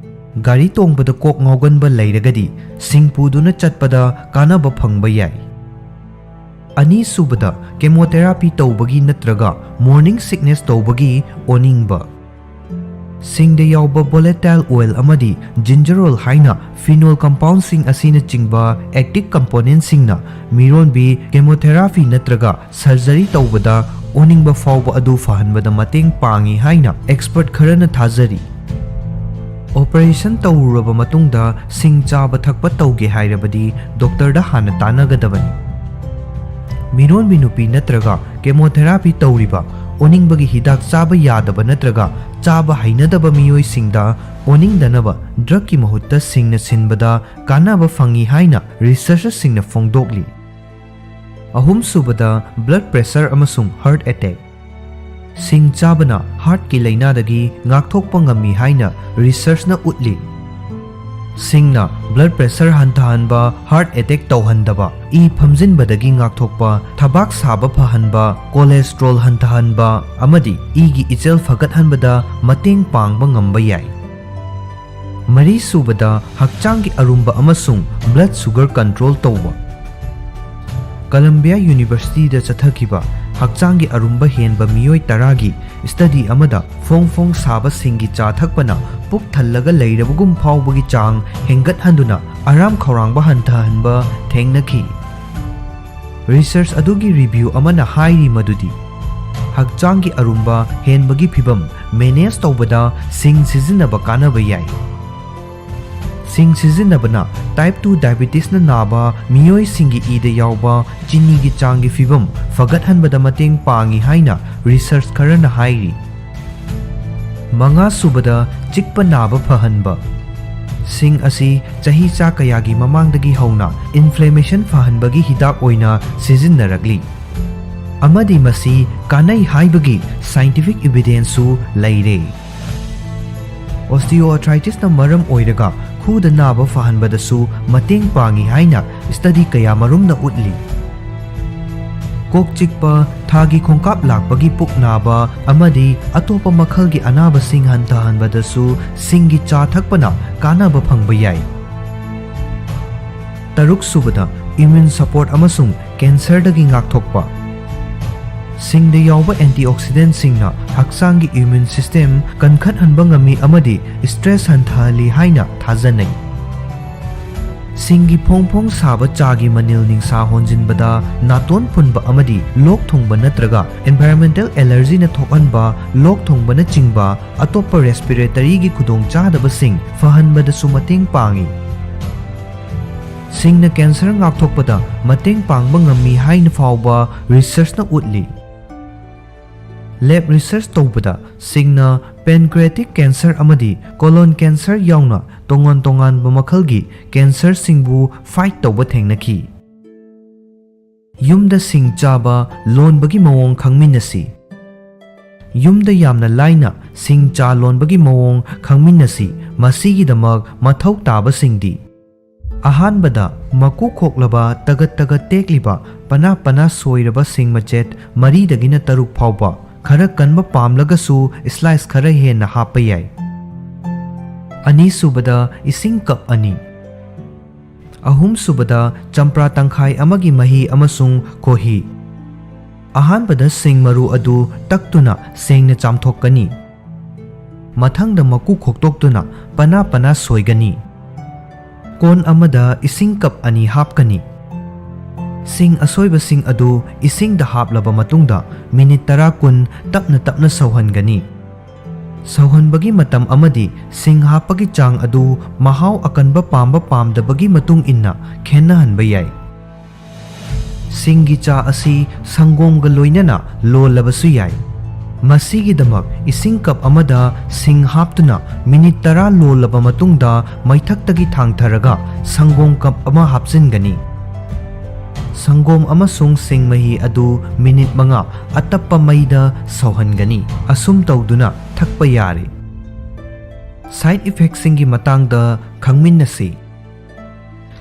ꯒꯥꯔꯤ ꯇꯣꯡꯕꯗ ꯀꯣꯛ ꯉꯥꯎꯒꯟꯕ ꯂꯩꯔꯒꯗꯤ ꯁꯤꯡ ꯄꯨꯗꯨꯅ ꯆꯠꯄꯗ ꯀꯥꯟꯅꯕ ꯐꯪꯕ ꯌꯥꯏ꯫ ꯑꯅꯤꯁꯨꯕꯗ, chemotherapy ꯇꯧꯕꯒꯤ ꯅꯠꯇ꯭ꯔꯒ morning sickness ꯇꯧꯕꯒꯤ ꯑꯣꯅꯤꯡꯕ꯫ ꯁꯤꯡꯗ ꯌꯥꯎꯕ volatile oil ꯑꯃꯗꯤ gingerol ꯍꯥꯏꯅ phenol compoundꯁꯤꯡ ꯑꯁꯤꯅꯆꯤꯡꯕ active componentꯁꯤꯡꯅ ꯃꯤꯔꯣꯟꯕꯤ chemotherapy ꯅꯠꯇ꯭ꯔꯒ surgery ꯇꯧꯕꯗ ꯑꯣꯅꯤꯡꯕ ꯐꯥꯎꯕ ꯑꯗꯨ ꯐꯍꯟꯕꯗ ꯃꯇꯦꯡ ꯄꯥꯡꯏ ꯍꯥꯏꯅ expert ꯈꯔꯅ ꯊꯥꯖꯔꯤ꯫ ꯑꯣꯄꯔꯦꯁꯟ ꯇꯧꯔꯨꯔꯕ ꯃꯇꯨꯡꯗ ꯁꯤꯡ ꯆꯥꯕ ꯊꯛꯄ ꯇꯧꯒꯦ ꯍꯥꯏꯔꯕꯗꯤ ꯗꯣꯛꯇꯔꯗ ꯍꯥꯟꯅ ꯇꯥꯟꯅꯒꯗꯕꯅꯤ꯫ ꯃꯤꯔꯣꯟꯕꯤ ꯅꯨꯄꯤ ꯅꯠꯇ꯭ꯔꯒ ꯀꯦꯃꯣꯊꯦꯔꯥꯄꯤ ꯇꯧꯔꯤꯕ, ꯑꯣꯅꯤꯡꯕꯒꯤ ꯍꯤꯗꯥꯛ ꯆꯥꯕ ꯌꯥꯗꯕ ꯅꯠꯇ꯭ꯔꯒ ꯆꯥꯕ ꯍꯩꯅꯗꯕ ꯃꯤꯑꯣꯏꯁꯤꯡꯗ ꯑꯣꯅꯤꯡꯗꯅꯕ ꯗ꯭ꯔꯒꯀꯤ ꯃꯍꯨꯠꯇ ꯁꯤꯡꯅ ꯁꯤꯟꯕꯗ ꯀꯥꯟꯅꯕ ꯐꯪꯏ ꯍꯥꯏꯅ ꯔꯤꯁꯔꯆꯔꯁꯤꯡꯅ ꯐꯣꯡꯗꯣꯛꯂꯤ꯫ ꯑꯍꯨꯝꯁꯨꯕꯗ, ꯕ꯭ꯂꯗ ꯄ꯭ꯔꯦꯁꯔ ꯑꯃꯁꯨꯡ ꯍꯥꯔꯠ ꯑꯦꯇꯦꯛ꯫ ꯁꯤꯡ ꯆꯥꯕꯅ ꯍꯥꯔꯠꯀꯤ ꯂꯥꯏꯅꯥꯗꯒꯤ ꯉꯥꯛꯊꯣꯛꯄ ꯉꯝꯃꯤ ꯍꯥꯏꯅ ꯔꯤꯁꯔꯆꯅ ꯎꯠꯂꯤ꯫ ꯁꯤꯡꯅ ꯕ꯭ꯂꯗ ꯄ꯭ꯔꯦꯁꯔ ꯍꯟꯊꯍꯟꯕ, ꯍꯥꯔꯠ ꯑꯦꯇꯦꯛ ꯇꯧꯍꯟꯗꯕ, ꯏ ꯐꯝꯖꯤꯟꯕꯗꯒꯤ ꯉꯥꯛꯊꯣꯛꯄ, ꯊꯕꯥꯛ ꯁꯥꯕ ꯐꯍꯟꯕ, ꯀꯣꯂꯦꯁꯇ꯭ꯔꯣꯜ ꯍꯟꯊꯍꯟꯕ ꯑꯃꯗꯤ ꯏꯒꯤ ꯏꯆꯦꯜ ꯐꯒꯠꯍꯟꯕꯗ ꯃꯇꯦꯡ ꯄꯥꯡꯕ ꯉꯝꯕ ꯌꯥꯏ꯫ ꯃꯔꯤꯁꯨꯕꯗ, ꯍꯛꯆꯥꯡꯒꯤ ꯑꯔꯨꯝꯕ ꯑꯃꯁꯨꯡ ꯕ꯭ꯂꯗ ꯁꯨꯒꯔ ꯀꯟꯇ꯭ꯔꯣꯜ ꯇꯧꯕ꯫ ꯀꯂꯝꯕꯤꯌꯥ ꯌꯨꯅꯤꯚꯔꯁꯤꯇꯤꯗ ꯆꯠꯊꯈꯤꯕ ꯍꯛꯆꯥꯡꯒꯤ ꯑꯔꯨꯝꯕ ꯍꯦꯟꯕ ꯃꯤꯑꯣꯏ ꯇꯔꯥꯒꯤ ꯁ꯭ꯇꯗꯤ ꯑꯃꯗ ꯐꯣꯡ ꯐꯣꯡ ꯁꯥꯕ ꯁꯤꯡꯒꯤ ꯆꯥ ꯊꯛꯄꯅ ꯄꯨꯛ ꯊꯜꯂꯒ ꯂꯩꯔꯕꯒꯨꯝ ꯐꯥꯎꯕꯒꯤ ꯆꯥꯡ ꯍꯦꯟꯒꯠꯍꯟꯗꯨꯅ ꯑꯔꯥꯝ ꯈꯧꯔꯥꯡꯕ ꯍꯟꯊꯍꯟꯕ ꯊꯦꯡꯅꯈꯤ꯫ ꯔꯤꯁꯔꯆ ꯑꯗꯨꯒꯤ ꯔꯤꯚꯤꯌꯨ ꯑꯃꯅ ꯍꯥꯏꯔꯤ ꯃꯗꯨꯗꯤ ꯍꯛꯆꯥꯡꯒꯤ ꯑꯔꯨꯝꯕ ꯍꯦꯟꯕꯒꯤ ꯐꯤꯚꯝ ꯃꯦꯅꯦꯖ ꯇꯧꯕꯗ ꯁꯤꯡ ꯁꯤꯖꯤꯟꯅꯕ ꯀꯥꯟꯅꯕ ꯌꯥꯏ꯫ ꯁꯤꯡ ꯁꯤꯖꯤꯟꯅꯕꯅ ꯇꯥꯏꯞ ꯇꯨ ꯗꯥꯏꯕꯤꯇꯤꯁꯅ ꯅꯥꯕ ꯃꯤꯑꯣꯏꯁꯤꯡꯒꯤ ꯏꯗ ꯌꯥꯎꯕ ꯆꯤꯅꯤꯒꯤ ꯆꯥꯡꯒꯤ ꯐꯤꯚꯝ ꯐꯒꯠꯍꯟꯕꯗ ꯃꯇꯦꯡ ꯄꯥꯡꯏ ꯍꯥꯏꯅ ꯔꯤꯁꯔꯆ ꯈꯔꯅ ꯍꯥꯏꯔꯤ꯫ ꯃꯉꯥꯁꯨꯕꯗ, ꯆꯤꯛꯄ ꯅꯥꯕ ꯐꯍꯟꯕ꯫ ꯁꯤꯡ ꯑꯁꯤ ꯆꯍꯤꯆꯥ ꯀꯌꯥꯒꯤ ꯃꯃꯥꯡꯗꯒꯤ ꯍꯧꯅ ꯏꯟꯐ꯭ꯂꯦꯃꯦꯁꯟ ꯐꯍꯟꯕꯒꯤ ꯍꯤꯗꯥꯛ ꯑꯣꯏꯅ ꯁꯤꯖꯤꯟꯅꯔꯛꯂꯤ, ꯑꯃꯗꯤ ꯃꯁꯤ ꯀꯥꯟꯅꯩ ꯍꯥꯏꯕꯒꯤ ꯁꯥꯏꯟꯇꯤꯐꯤꯛ ꯏꯚꯤꯗꯦꯟꯁꯁꯨ ꯂꯩꯔꯦ꯫ ꯑꯣꯁꯇꯤꯑꯣꯑꯥꯔꯊ꯭ꯔꯥꯏꯇꯤꯁꯅ ꯃꯔꯝ ꯑꯣꯏꯔꯒ ꯈꯨꯗ ꯅꯥꯕ ꯐꯍꯟꯕꯗꯁꯨ ꯃꯇꯦꯡ ꯄꯥꯡꯏ ꯍꯥꯏꯅ ꯁ꯭ꯇꯗꯤ ꯀꯌꯥꯃꯔꯨꯝꯅ ꯎꯠꯂꯤ꯫ ꯀꯣꯛ ꯆꯤꯛꯄ, ꯊꯥꯒꯤ ꯈꯣꯡꯀꯥꯞ ꯂꯥꯛꯄꯒꯤ ꯄꯨꯛ ꯅꯥꯕ ꯑꯃꯗꯤ ꯑꯇꯣꯞꯄ ꯃꯈꯜꯒꯤ ꯑꯅꯥꯕꯁꯤꯡ ꯍꯟꯊꯍꯟꯕꯗꯁꯨ ꯁꯤꯡꯒꯤ ꯆꯥ ꯊꯛꯄꯅ ꯀꯥꯟꯅꯕ ꯐꯪꯕ ꯌꯥꯏ꯫ ꯇꯔꯨꯛꯁꯨꯕꯗ, ꯏꯝꯃ꯭ꯌꯨꯟ ꯁꯄꯣꯔꯠ ꯑꯃꯁꯨꯡ ꯀꯦꯟꯁꯔꯗꯒꯤ ꯉꯥꯛꯊꯣꯛꯄ꯫ ꯁꯤꯡꯗ ꯌꯥꯎꯕ ꯑꯦꯟꯇꯤꯑꯣꯛꯁꯤꯗꯦꯟꯠꯁꯤꯡꯅ ꯍꯛꯆꯥꯡꯒꯤ ꯏꯝꯃ꯭ꯌꯨꯟ ꯁꯤꯁꯇꯦꯝ ꯀꯟꯈꯠꯍꯟꯕ ꯉꯝꯃꯤ ꯑꯃꯗꯤ ꯁ꯭ꯇ꯭ꯔꯦꯁ ꯍꯟꯊꯍꯜꯂꯤ ꯍꯥꯏꯅ ꯊꯥꯖꯅꯩ꯫ ꯁꯤꯡꯒꯤ ꯐꯣꯡ ꯐꯣꯡ ꯁꯥꯕ ꯆꯥꯒꯤ ꯃꯅꯤꯜ ꯅꯤꯡꯁꯥ ꯍꯣꯟꯖꯤꯟꯕꯗ ꯅꯥꯇꯣꯟ ꯐꯨꯟꯕ ꯑꯃꯗꯤ ꯂꯣꯛ ꯊꯨꯡꯕ ꯅꯠꯇ꯭ꯔꯒ environmental allergyꯅ ꯊꯣꯛꯍꯟꯕ ꯂꯣꯛ ꯊꯨꯡꯕꯅꯆꯤꯡꯕ ꯑꯇꯣꯞꯄ respiratoryꯒꯤ ꯈꯨꯗꯣꯡꯆꯥꯗꯕꯁꯤꯡ ꯐꯍꯟꯕꯗꯁꯨ ꯃꯇꯦꯡ ꯄꯥꯡꯏ꯫ ꯁꯤꯡꯅ cancer ꯉꯥꯛꯊꯣꯛꯄꯗ ꯃꯇꯦꯡ ꯄꯥꯡꯕ ꯉꯝꯃꯤ ꯍꯥꯏꯅ ꯐꯥꯎꯕ researchꯅ ꯎꯠꯂꯤ꯫ Lab research ꯇꯧꯕꯗ ꯁꯤꯡꯅ pancreatic cancer ꯑꯃꯗꯤ colon cancer ꯌꯥꯎꯅ ꯇꯣꯉꯥꯟ ꯇꯣꯉꯥꯟꯕ ꯃꯈꯜꯒꯤ cancerꯁꯤꯡꯕꯨ fight ꯇꯧꯕ ꯊꯦꯡꯅꯈꯤ꯫ ꯌꯨꯝꯗ ꯁꯤꯡ ꯆꯥꯕ ꯂꯣꯟꯕꯒꯤ ꯃꯑꯣꯡ ꯈꯪꯃꯤꯟꯅꯁꯤ꯫ ꯌꯨꯝꯗ ꯌꯥꯝꯅ ꯂꯥꯏꯅ ꯁꯤꯡ ꯆꯥ ꯂꯣꯟꯕꯒꯤ ꯃꯑꯣꯡ ꯈꯪꯃꯤꯟꯅꯁꯤ꯫ ꯃꯁꯤꯒꯤꯗꯃꯛ ꯃꯊꯧ ꯇꯥꯕꯁꯤꯡꯗꯤ: ꯑꯍꯥꯟꯕꯗ, ꯃꯀꯨ ꯈꯣꯛꯂꯕ, ꯇꯒꯠ ꯇꯒꯠ ꯇꯦꯛꯂꯤꯕ, ꯄꯅꯥ ꯄꯅꯥ ꯁꯣꯏꯔꯕ ꯁꯤꯡ ꯃꯆꯦꯠ ꯃꯔꯤꯗꯒꯤꯅ ꯇꯔꯨꯛ ꯐꯥꯎꯕ, ꯈꯔ ꯀꯟꯕ ꯄꯥꯝꯂꯒꯁꯨ slice ꯈꯔ ꯍꯦꯟꯅ ꯍꯥꯞꯄ ꯌꯥꯏ꯫ ꯑꯅꯤꯁꯨꯕꯗ, ꯏꯁꯤꯡ cup ꯑꯅꯤ꯫ ꯑꯍꯨꯝꯁꯨꯕꯗ, ꯆꯝꯄ꯭ꯔꯥ ꯇꯪꯈꯥꯏ ꯑꯃꯒꯤ ꯃꯍꯤ ꯑꯃꯁꯨꯡ ꯈꯣꯍꯤ꯫ ꯑꯍꯥꯟꯕꯗ ꯁꯤꯡ ꯃꯔꯨ ꯑꯗꯨ ꯇꯛꯇꯨꯅ ꯁꯦꯡꯅ ꯆꯥꯝꯊꯣꯛꯀꯅꯤ꯫ ꯃꯊꯪꯗ ꯃꯀꯨ ꯈꯣꯛꯇꯣꯛꯇꯨꯅ ꯄꯅꯥ ꯄꯅꯥ ꯁꯣꯏꯒꯅꯤ꯫ ꯀꯣꯟ ꯑꯃꯗ ꯏꯁꯤꯡ cup ꯑꯅꯤ ꯍꯥꯞꯀꯅꯤ꯫ ꯁꯤꯡ ꯑꯁꯣꯏꯕꯁꯤꯡ ꯑꯗꯨ ꯏꯁꯤꯡꯗ ꯍꯥꯞꯂꯕ ꯃꯇꯨꯡꯗ minute ꯇꯔꯥ ꯀꯨꯟ ꯇꯞꯅ ꯇꯞꯅ ꯁꯧꯍꯟꯒꯅꯤ꯫ ꯁꯧꯍꯟꯕꯒꯤ ꯃꯇꯝ ꯑꯃꯗꯤ ꯁꯤꯡ ꯍꯥꯞꯄꯒꯤ ꯆꯥꯡ ꯑꯗꯨ ꯃꯍꯥꯎ ꯑꯀꯟꯕ ꯄꯥꯝꯕ ꯄꯥꯝꯗꯕꯒꯤ ꯃꯇꯨꯡ ꯏꯟꯅ ꯈꯦꯠꯅꯍꯟꯕ ꯌꯥꯏ꯫ ꯁꯤꯡꯒꯤ ꯆꯥ ꯑꯁꯤ ꯁꯪꯒꯣꯝꯒ ꯂꯣꯏꯅꯅ ꯂꯣꯜꯂꯕꯁꯨ ꯌꯥꯏ꯫ ꯃꯁꯤꯒꯤꯗꯃꯛ ꯏꯁꯤꯡ cup ꯑꯃꯗ ꯁꯤꯡ ꯍꯥꯞꯇꯨꯅ minute ꯇꯔꯥ ꯂꯣꯜꯂꯕ ꯃꯇꯨꯡꯗ ꯃꯩꯊꯛꯇꯒꯤ ꯊꯥꯡꯊꯔꯒ ꯁꯪꯒꯣꯝ cup ꯑꯃ ꯍꯥꯞꯆꯤꯟꯒꯅꯤ꯫ ꯁꯪꯒꯣꯝ ꯑꯃꯁꯨꯡ ꯁꯤꯡ ꯃꯍꯤ ꯑꯗꯨ minute ꯃꯉꯥ ꯑꯇꯞꯄ ꯃꯩꯗ ꯁꯧꯍꯟꯒꯅꯤ꯫ ꯑꯁꯨꯝ ꯇꯧꯗꯨꯅ ꯊꯛꯄ ꯌꯥꯔꯦ꯫ Side effectꯁꯤꯡꯒꯤ ꯃꯇꯥꯡꯗ ꯈꯪꯃꯤꯟꯅꯁꯤ꯫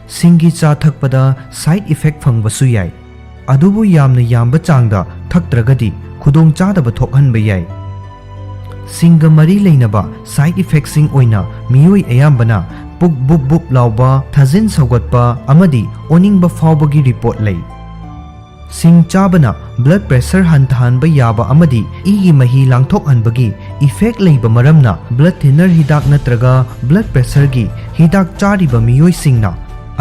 ꯁꯤꯡꯒꯤ ꯆꯥ ꯊꯛꯄꯗ side effect ꯐꯪꯕꯁꯨ ꯌꯥꯏ, ꯑꯗꯨꯕꯨ ꯌꯥꯝꯅ ꯌꯥꯝꯕ ꯆꯥꯡꯗ ꯊꯛꯇ꯭ꯔꯒꯗꯤ ꯈꯨꯗꯣꯡꯆꯥꯗꯕ ꯊꯣꯛꯍꯟꯕ ꯌꯥꯏ꯫ ꯁꯤꯡꯒ ꯃꯔꯤ ꯂꯩꯅꯕ side effectꯁꯤꯡ ꯑꯣꯏꯅ ꯃꯤꯑꯣꯏ ꯑꯌꯥꯝꯕꯅ ꯄꯨꯛ ꯕꯨꯞ ꯕꯨꯞ ꯂꯥꯎꯕ, ꯊꯥꯖꯤꯟ ꯁꯧꯒꯠꯄ ꯑꯃꯗꯤ ꯑꯣꯅꯤꯡꯕ ꯐꯥꯎꯕꯒꯤ report ꯂꯩ꯫ ꯁꯤꯡ ꯆꯥꯕꯅ blood pressure ꯍꯟꯊꯍꯟꯕ ꯌꯥꯕ ꯑꯃꯗꯤ ꯏꯒꯤ ꯃꯍꯤ ꯂꯥꯡꯊꯣꯛꯍꯟꯕꯒꯤ effect ꯂꯩꯕ ꯃꯔꯝꯅ blood thinner ꯍꯤꯗꯥꯛ ꯅꯠꯇ꯭ꯔꯒ blood pressureꯒꯤ ꯍꯤꯗꯥꯛ ꯆꯥꯔꯤꯕ ꯃꯤꯑꯣꯏꯁꯤꯡꯅ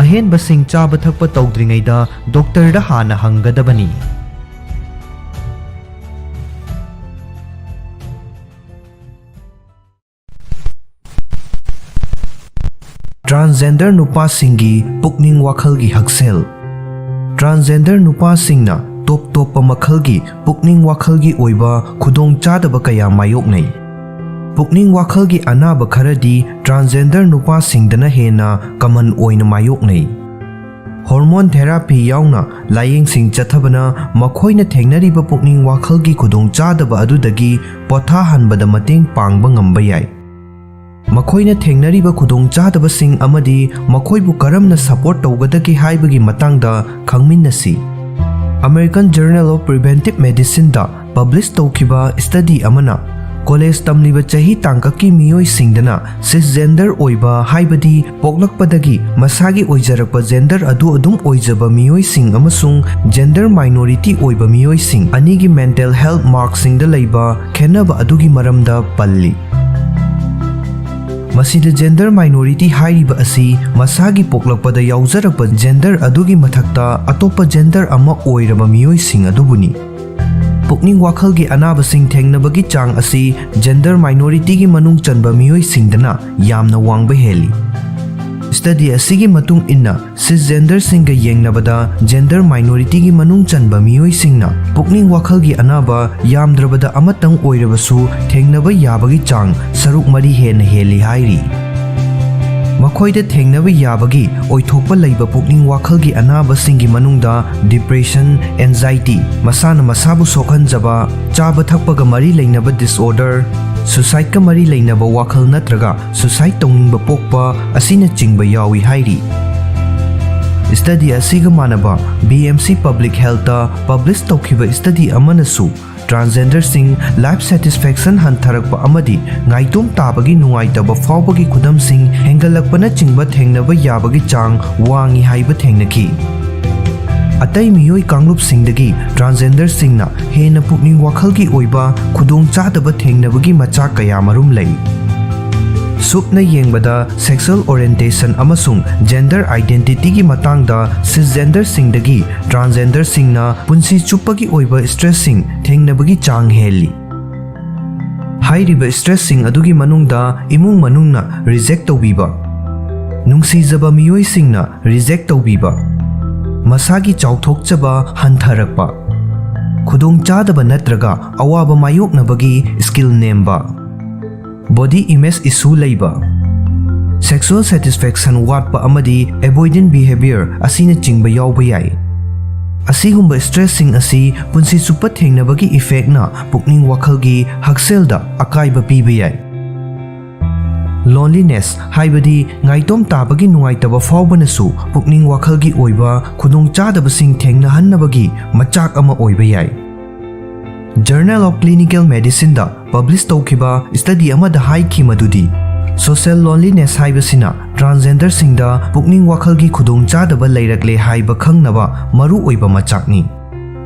ꯑꯍꯦꯟꯕꯁꯤꯡ ꯆꯥꯕ ꯊꯛꯄ ꯇꯧꯗ꯭ꯔꯤꯉꯩꯗ ꯗꯣꯛꯇꯔꯗ ꯍꯥꯟꯅ ꯍꯪꯒꯗꯕꯅꯤ꯫ ꯇ꯭ꯔꯥꯟꯁꯖꯦꯟꯗꯔ ꯅꯨꯄꯥꯁꯤꯡꯒꯤ ꯄꯨꯛꯅꯤꯡ ꯋꯥꯈꯜꯒꯤ ꯍꯛꯁꯦꯜ꯫ ꯇ꯭ꯔꯥꯟꯁꯖꯦꯟꯗꯔ ꯅꯨꯄꯥꯁꯤꯡꯅ ꯇꯣꯞ ꯇꯣꯞꯄ ꯃꯈꯜꯒꯤ ꯄꯨꯛꯅꯤꯡ ꯋꯥꯈꯜꯒꯤ ꯑꯣꯏꯕ ꯈꯨꯗꯣꯡꯆꯥꯗꯕ ꯀꯌꯥ ꯃꯥꯌꯣꯛꯅꯩ꯫ ꯄꯨꯛꯅꯤꯡ ꯋꯥꯈꯜꯒꯤ ꯑꯅꯥꯕ ꯈꯔꯗꯤ ꯇ꯭ꯔꯥꯟꯁꯖꯦꯟꯗꯔ ꯅꯨꯄꯥꯁꯤꯡꯗꯅ ꯍꯦꯟꯅ ꯀꯃꯟ ꯑꯣꯏꯅ ꯃꯥꯌꯣꯛꯅꯩ꯫ ꯍꯣꯔꯃꯣꯟ ꯊꯦꯔꯥꯄꯤ ꯌꯥꯎꯅ ꯂꯥꯌꯦꯡꯁꯤꯡ ꯆꯠꯊꯕꯅ ꯃꯈꯣꯏꯅ ꯊꯦꯡꯅꯔꯤꯕ ꯄꯨꯛꯅꯤꯡ ꯋꯥꯈꯜꯒꯤ ꯈꯨꯗꯣꯡꯆꯥꯗꯕ ꯑꯗꯨꯗꯒꯤ ꯄꯣꯊꯥꯍꯟꯕꯗ ꯃꯇꯦꯡ ꯄꯥꯡꯕ ꯉꯝꯕ ꯌꯥꯏ꯫ ꯃꯈꯣꯏꯅ ꯊꯦꯡꯅꯔꯤꯕ ꯈꯨꯗꯣꯡꯆꯥꯗꯕꯁꯤꯡ ꯑꯃꯗꯤ ꯃꯈꯣꯏꯕꯨ ꯀꯔꯝꯅ ꯁꯄꯣꯔꯠ ꯇꯧꯒꯗꯒꯦ ꯍꯥꯏꯕꯒꯤ ꯃꯇꯥꯡꯗ ꯈꯪꯃꯤꯟꯅꯁꯤ꯫ American Journal of Preventive Medicineꯗ ꯄꯕ꯭ꯂꯤꯁ ꯇꯧꯈꯤꯕ ꯁ꯭ꯇꯗꯤ ꯑꯃꯅ ꯀꯣꯂꯦꯖ ꯇꯝꯂꯤꯕ ꯆꯍꯤ ꯇꯥꯡꯀꯛꯀꯤ ꯃꯤꯑꯣꯏꯁꯤꯡꯗꯅ ꯁꯤꯁꯖꯦꯟꯗꯔ ꯑꯣꯏꯕ, ꯍꯥꯏꯕꯗꯤ ꯄꯣꯛꯂꯛꯄꯗꯒꯤ ꯃꯁꯥꯒꯤ ꯑꯣꯏꯖꯔꯛꯄ ꯖꯦꯟꯗꯔ ꯑꯗꯨ ꯑꯗꯨꯝ ꯑꯣꯏꯖꯕ ꯃꯤꯑꯣꯏꯁꯤꯡ ꯑꯃꯁꯨꯡ ꯖꯦꯟꯗꯔ ꯃꯥꯏꯅꯣꯔꯤꯇꯤ ꯑꯣꯏꯕ ꯃꯤꯑꯣꯏꯁꯤꯡ ꯑꯅꯤꯒꯤ ꯃꯦꯟꯇꯦꯜ ꯍꯦꯜꯊ ꯃꯥꯔꯛꯁꯤꯡꯗ ꯂꯩꯕ ꯈꯦꯠꯅꯕ ꯑꯗꯨꯒꯤ ꯃꯔꯝꯗ ꯄꯜꯂꯤ꯫ ꯃꯁꯤꯗ ꯖꯦꯟꯗꯔ ꯃꯥꯏꯅꯣꯔꯤꯇꯤ ꯍꯥꯏꯔꯤꯕ ꯑꯁꯤ ꯃꯁꯥꯒꯤ ꯄꯣꯛꯂꯛꯄꯗ ꯌꯥꯎꯖꯔꯛꯄ ꯖꯦꯟꯗꯔ ꯑꯗꯨꯒꯤ ꯃꯊꯛꯇ ꯑꯇꯣꯞꯄ ꯖꯦꯟꯗꯔ ꯑꯃ ꯑꯣꯏꯔꯕ ꯃꯤꯑꯣꯏꯁꯤꯡ ꯑꯗꯨꯕꯨꯅꯤ꯫ ꯄꯨꯛꯅꯤꯡ ꯋꯥꯈꯜꯒꯤ ꯑꯅꯥꯕꯁꯤꯡ ꯊꯦꯡꯅꯕꯒꯤ ꯆꯥꯡ ꯑꯁꯤ ꯖꯦꯟꯗꯔ ꯃꯥꯏꯅꯣꯔꯤꯇꯤꯒꯤ ꯃꯅꯨꯡ ꯆꯟꯕ ꯃꯤꯑꯣꯏꯁꯤꯡꯗꯅ ꯌꯥꯝꯅ ꯋꯥꯡꯕ ꯍꯦꯜꯂꯤ꯫ ꯁ꯭ꯇꯗꯤ ꯑꯁꯤꯒꯤ ꯃꯇꯨꯡ ꯏꯟꯅ, ꯁꯤꯁꯖꯦꯟꯗꯔꯁꯤꯡꯒ ꯌꯦꯡꯅꯕꯗ ꯖꯦꯟꯗꯔ ꯃꯥꯏꯅꯣꯔꯤꯇꯤꯒꯤ ꯃꯅꯨꯡ ꯆꯟꯕ ꯃꯤꯑꯣꯏꯁꯤꯡꯅ ꯄꯨꯛꯅꯤꯡ ꯋꯥꯈꯜꯒꯤ ꯑꯅꯥꯕ ꯌꯥꯝꯗ꯭ꯔꯕꯗ ꯑꯃꯇꯪ ꯑꯣꯏꯔꯕꯁꯨ ꯊꯦꯡꯅꯕ ꯌꯥꯕꯒꯤ ꯆꯥꯡ ꯁꯔꯨꯛ ꯃꯔꯤ ꯍꯦꯟꯅ ꯍꯦꯜꯂꯤ ꯍꯥꯏꯔꯤ꯫ ꯃꯈꯣꯏꯗ ꯊꯦꯡꯅꯕ ꯌꯥꯕꯒꯤ ꯑꯣꯏꯊꯣꯛꯄ ꯂꯩꯕ ꯄꯨꯛꯅꯤꯡ ꯋꯥꯈꯜꯒꯤ ꯑꯅꯥꯕꯁꯤꯡꯒꯤ ꯃꯅꯨꯡꯗ ꯗꯤꯄ꯭ꯔꯦꯁꯟ, ꯑꯦꯟꯖꯥꯏꯇꯤ, ꯃꯁꯥꯅ ꯃꯁꯥꯕꯨ ꯁꯣꯛꯍꯟꯖꯕ, ꯆꯥꯕ ꯊꯛꯄꯒ ꯃꯔꯤ ꯂꯩꯅꯕ ꯗꯤꯁꯑꯣꯔꯗꯔ, ꯁꯨꯁꯥꯏꯗꯀ ꯃꯔꯤ ꯂꯩꯅꯕ ꯋꯥꯈꯜ ꯅꯠꯇ꯭ꯔꯒ ꯁꯨꯁꯥꯏꯗ ꯇꯧꯅꯤꯡꯕ ꯄꯣꯛꯄ ꯑꯁꯤꯅꯆꯤꯡꯕ ꯌꯥꯎꯏ ꯍꯥꯏꯔꯤ꯫ ꯁ꯭ꯇꯗꯤ ꯑꯁꯤꯒ ꯃꯥꯟꯅꯕ ꯕꯤ ꯑꯦꯝ ꯁꯤ ꯄꯕ꯭ꯂꯤꯛ ꯍꯦꯜꯊꯇ ꯄꯕ꯭ꯂꯤꯁ ꯇꯧꯈꯤꯕ ꯁ꯭ꯇꯗꯤ ꯑꯃꯅꯁꯨ ꯇ꯭ꯔꯥꯟꯁꯖꯦꯟꯗꯔꯁꯤꯡ ꯂꯥꯏꯐ ꯁꯦꯇꯤꯁꯐꯦꯛꯁꯟ ꯍꯟꯊꯔꯛꯄ ꯑꯃꯗꯤ ꯉꯥꯏꯇꯣꯝ ꯇꯥꯕꯒꯤ ꯅꯨꯡꯉꯥꯏꯇꯕ ꯐꯥꯎꯕꯒꯤ ꯈꯨꯗꯝꯁꯤꯡ ꯍꯦꯟꯒꯠꯂꯛꯄꯅꯆꯤꯡꯕ ꯊꯦꯡꯅꯕ ꯌꯥꯕꯒꯤ ꯆꯥꯡ ꯋꯥꯡꯏ ꯍꯥꯏꯕ ꯊꯦꯡꯅꯈꯤ꯫ ꯑꯇꯩ ꯃꯤꯑꯣꯏ ꯀꯥꯡꯂꯨꯞꯁꯤꯡꯗꯒꯤ ꯇ꯭ꯔꯥꯟꯁꯖꯦꯟꯗꯔꯁꯤꯡꯅ ꯍꯦꯟꯅ ꯄꯨꯛꯅꯤꯡ ꯋꯥꯈꯜꯒꯤ ꯑꯣꯏꯕ ꯈꯨꯗꯣꯡꯆꯥꯗꯕ ꯊꯦꯡꯅꯕꯒꯤ ꯃꯆꯥꯛ ꯀꯌꯥꯃꯔꯨꯝ ꯂꯩ꯫ ꯁꯨꯞꯅ ꯌꯦꯡꯕꯗ, sexual orientation ꯑꯃꯁꯨꯡ gender identityꯒꯤ ꯃꯇꯥꯡꯗ cisgenderꯁꯤꯡꯗꯒꯤ transgenderꯁꯤꯡꯅ ꯄꯨꯟꯁꯤ ꯆꯨꯞꯄꯒꯤ ꯑꯣꯏꯕ stressꯁꯤꯡ ꯊꯦꯡꯅꯕꯒꯤ ꯆꯥꯡ ꯍꯦꯜꯂꯤ꯫ ꯍꯥꯏꯔꯤꯕ stressꯁꯤꯡ ꯑꯗꯨꯒꯤ ꯃꯅꯨꯡꯗ ꯏꯃꯨꯡ ꯃꯅꯨꯡꯅ reject ꯇꯧꯕꯤꯕ, ꯅꯨꯡꯁꯤꯖꯕ ꯃꯤꯑꯣꯏꯁꯤꯡꯅ reject ꯇꯧꯕꯤꯕ, ꯃꯁꯥꯒꯤ ꯆꯥꯎꯊꯣꯛꯆꯕ ꯍꯟꯊꯔꯛꯄ, ꯈꯨꯗꯣꯡꯆꯥꯗꯕ ꯅꯠꯇ꯭ꯔꯒ ꯑꯋꯥꯕ ꯃꯥꯌꯣꯛꯅꯕꯒꯤ skill ꯅꯦꯝꯕ, body image issue ꯂꯩꯕ, sexual satisfaction ꯋꯥꯠꯄ ꯑꯃꯗꯤ avoidant behavior ꯑꯁꯤꯅꯆꯤꯡꯕ ꯌꯥꯎꯕ ꯌꯥꯏ꯫ ꯑꯁꯤꯒꯨꯝꯕ stressꯁꯤꯡ ꯑꯁꯤ ꯄꯨꯟꯁꯤ ꯆꯨꯞꯄ ꯊꯦꯡꯅꯕꯒꯤ effectꯅ ꯄꯨꯛꯅꯤꯡ ꯋꯥꯈꯜꯒꯤ ꯍꯛꯁꯦꯜꯗ ꯑꯀꯥꯏꯕ ꯄꯤꯕ ꯌꯥꯏ꯫ Loneliness ꯍꯥꯏꯕꯗꯤ ꯉꯥꯏꯇꯣꯝ ꯇꯥꯕꯒꯤ ꯅꯨꯡꯉꯥꯏꯇꯕ ꯐꯥꯎꯕꯅꯁꯨ ꯄꯨꯛꯅꯤꯡ ꯋꯥꯈꯜꯒꯤ ꯑꯣꯏꯕ ꯈꯨꯗꯣꯡꯆꯥꯗꯕꯁꯤꯡ ꯊꯦꯡꯅꯍꯟꯅꯕꯒꯤ ꯃꯆꯥꯛ ꯑꯃ ꯑꯣꯏꯕ ꯌꯥꯏ꯫ Journal of Clinical Medicineꯗ publish ꯇꯧꯈꯤꯕ study ꯑꯃꯗ ꯍꯥꯏꯈꯤ ꯃꯗꯨꯗꯤ, social loneliness ꯍꯥꯏꯕꯁꯤꯅ transgenderꯁꯤꯡꯗ ꯄꯨꯛꯅꯤꯡ ꯋꯥꯈꯜꯒꯤ ꯈꯨꯗꯣꯡꯆꯥꯗꯕ ꯂꯩꯔꯛꯂꯦ ꯍꯥꯏꯕ ꯈꯪꯅꯕ ꯃꯔꯨꯑꯣꯏꯕ ꯃꯆꯥꯛꯅꯤ꯫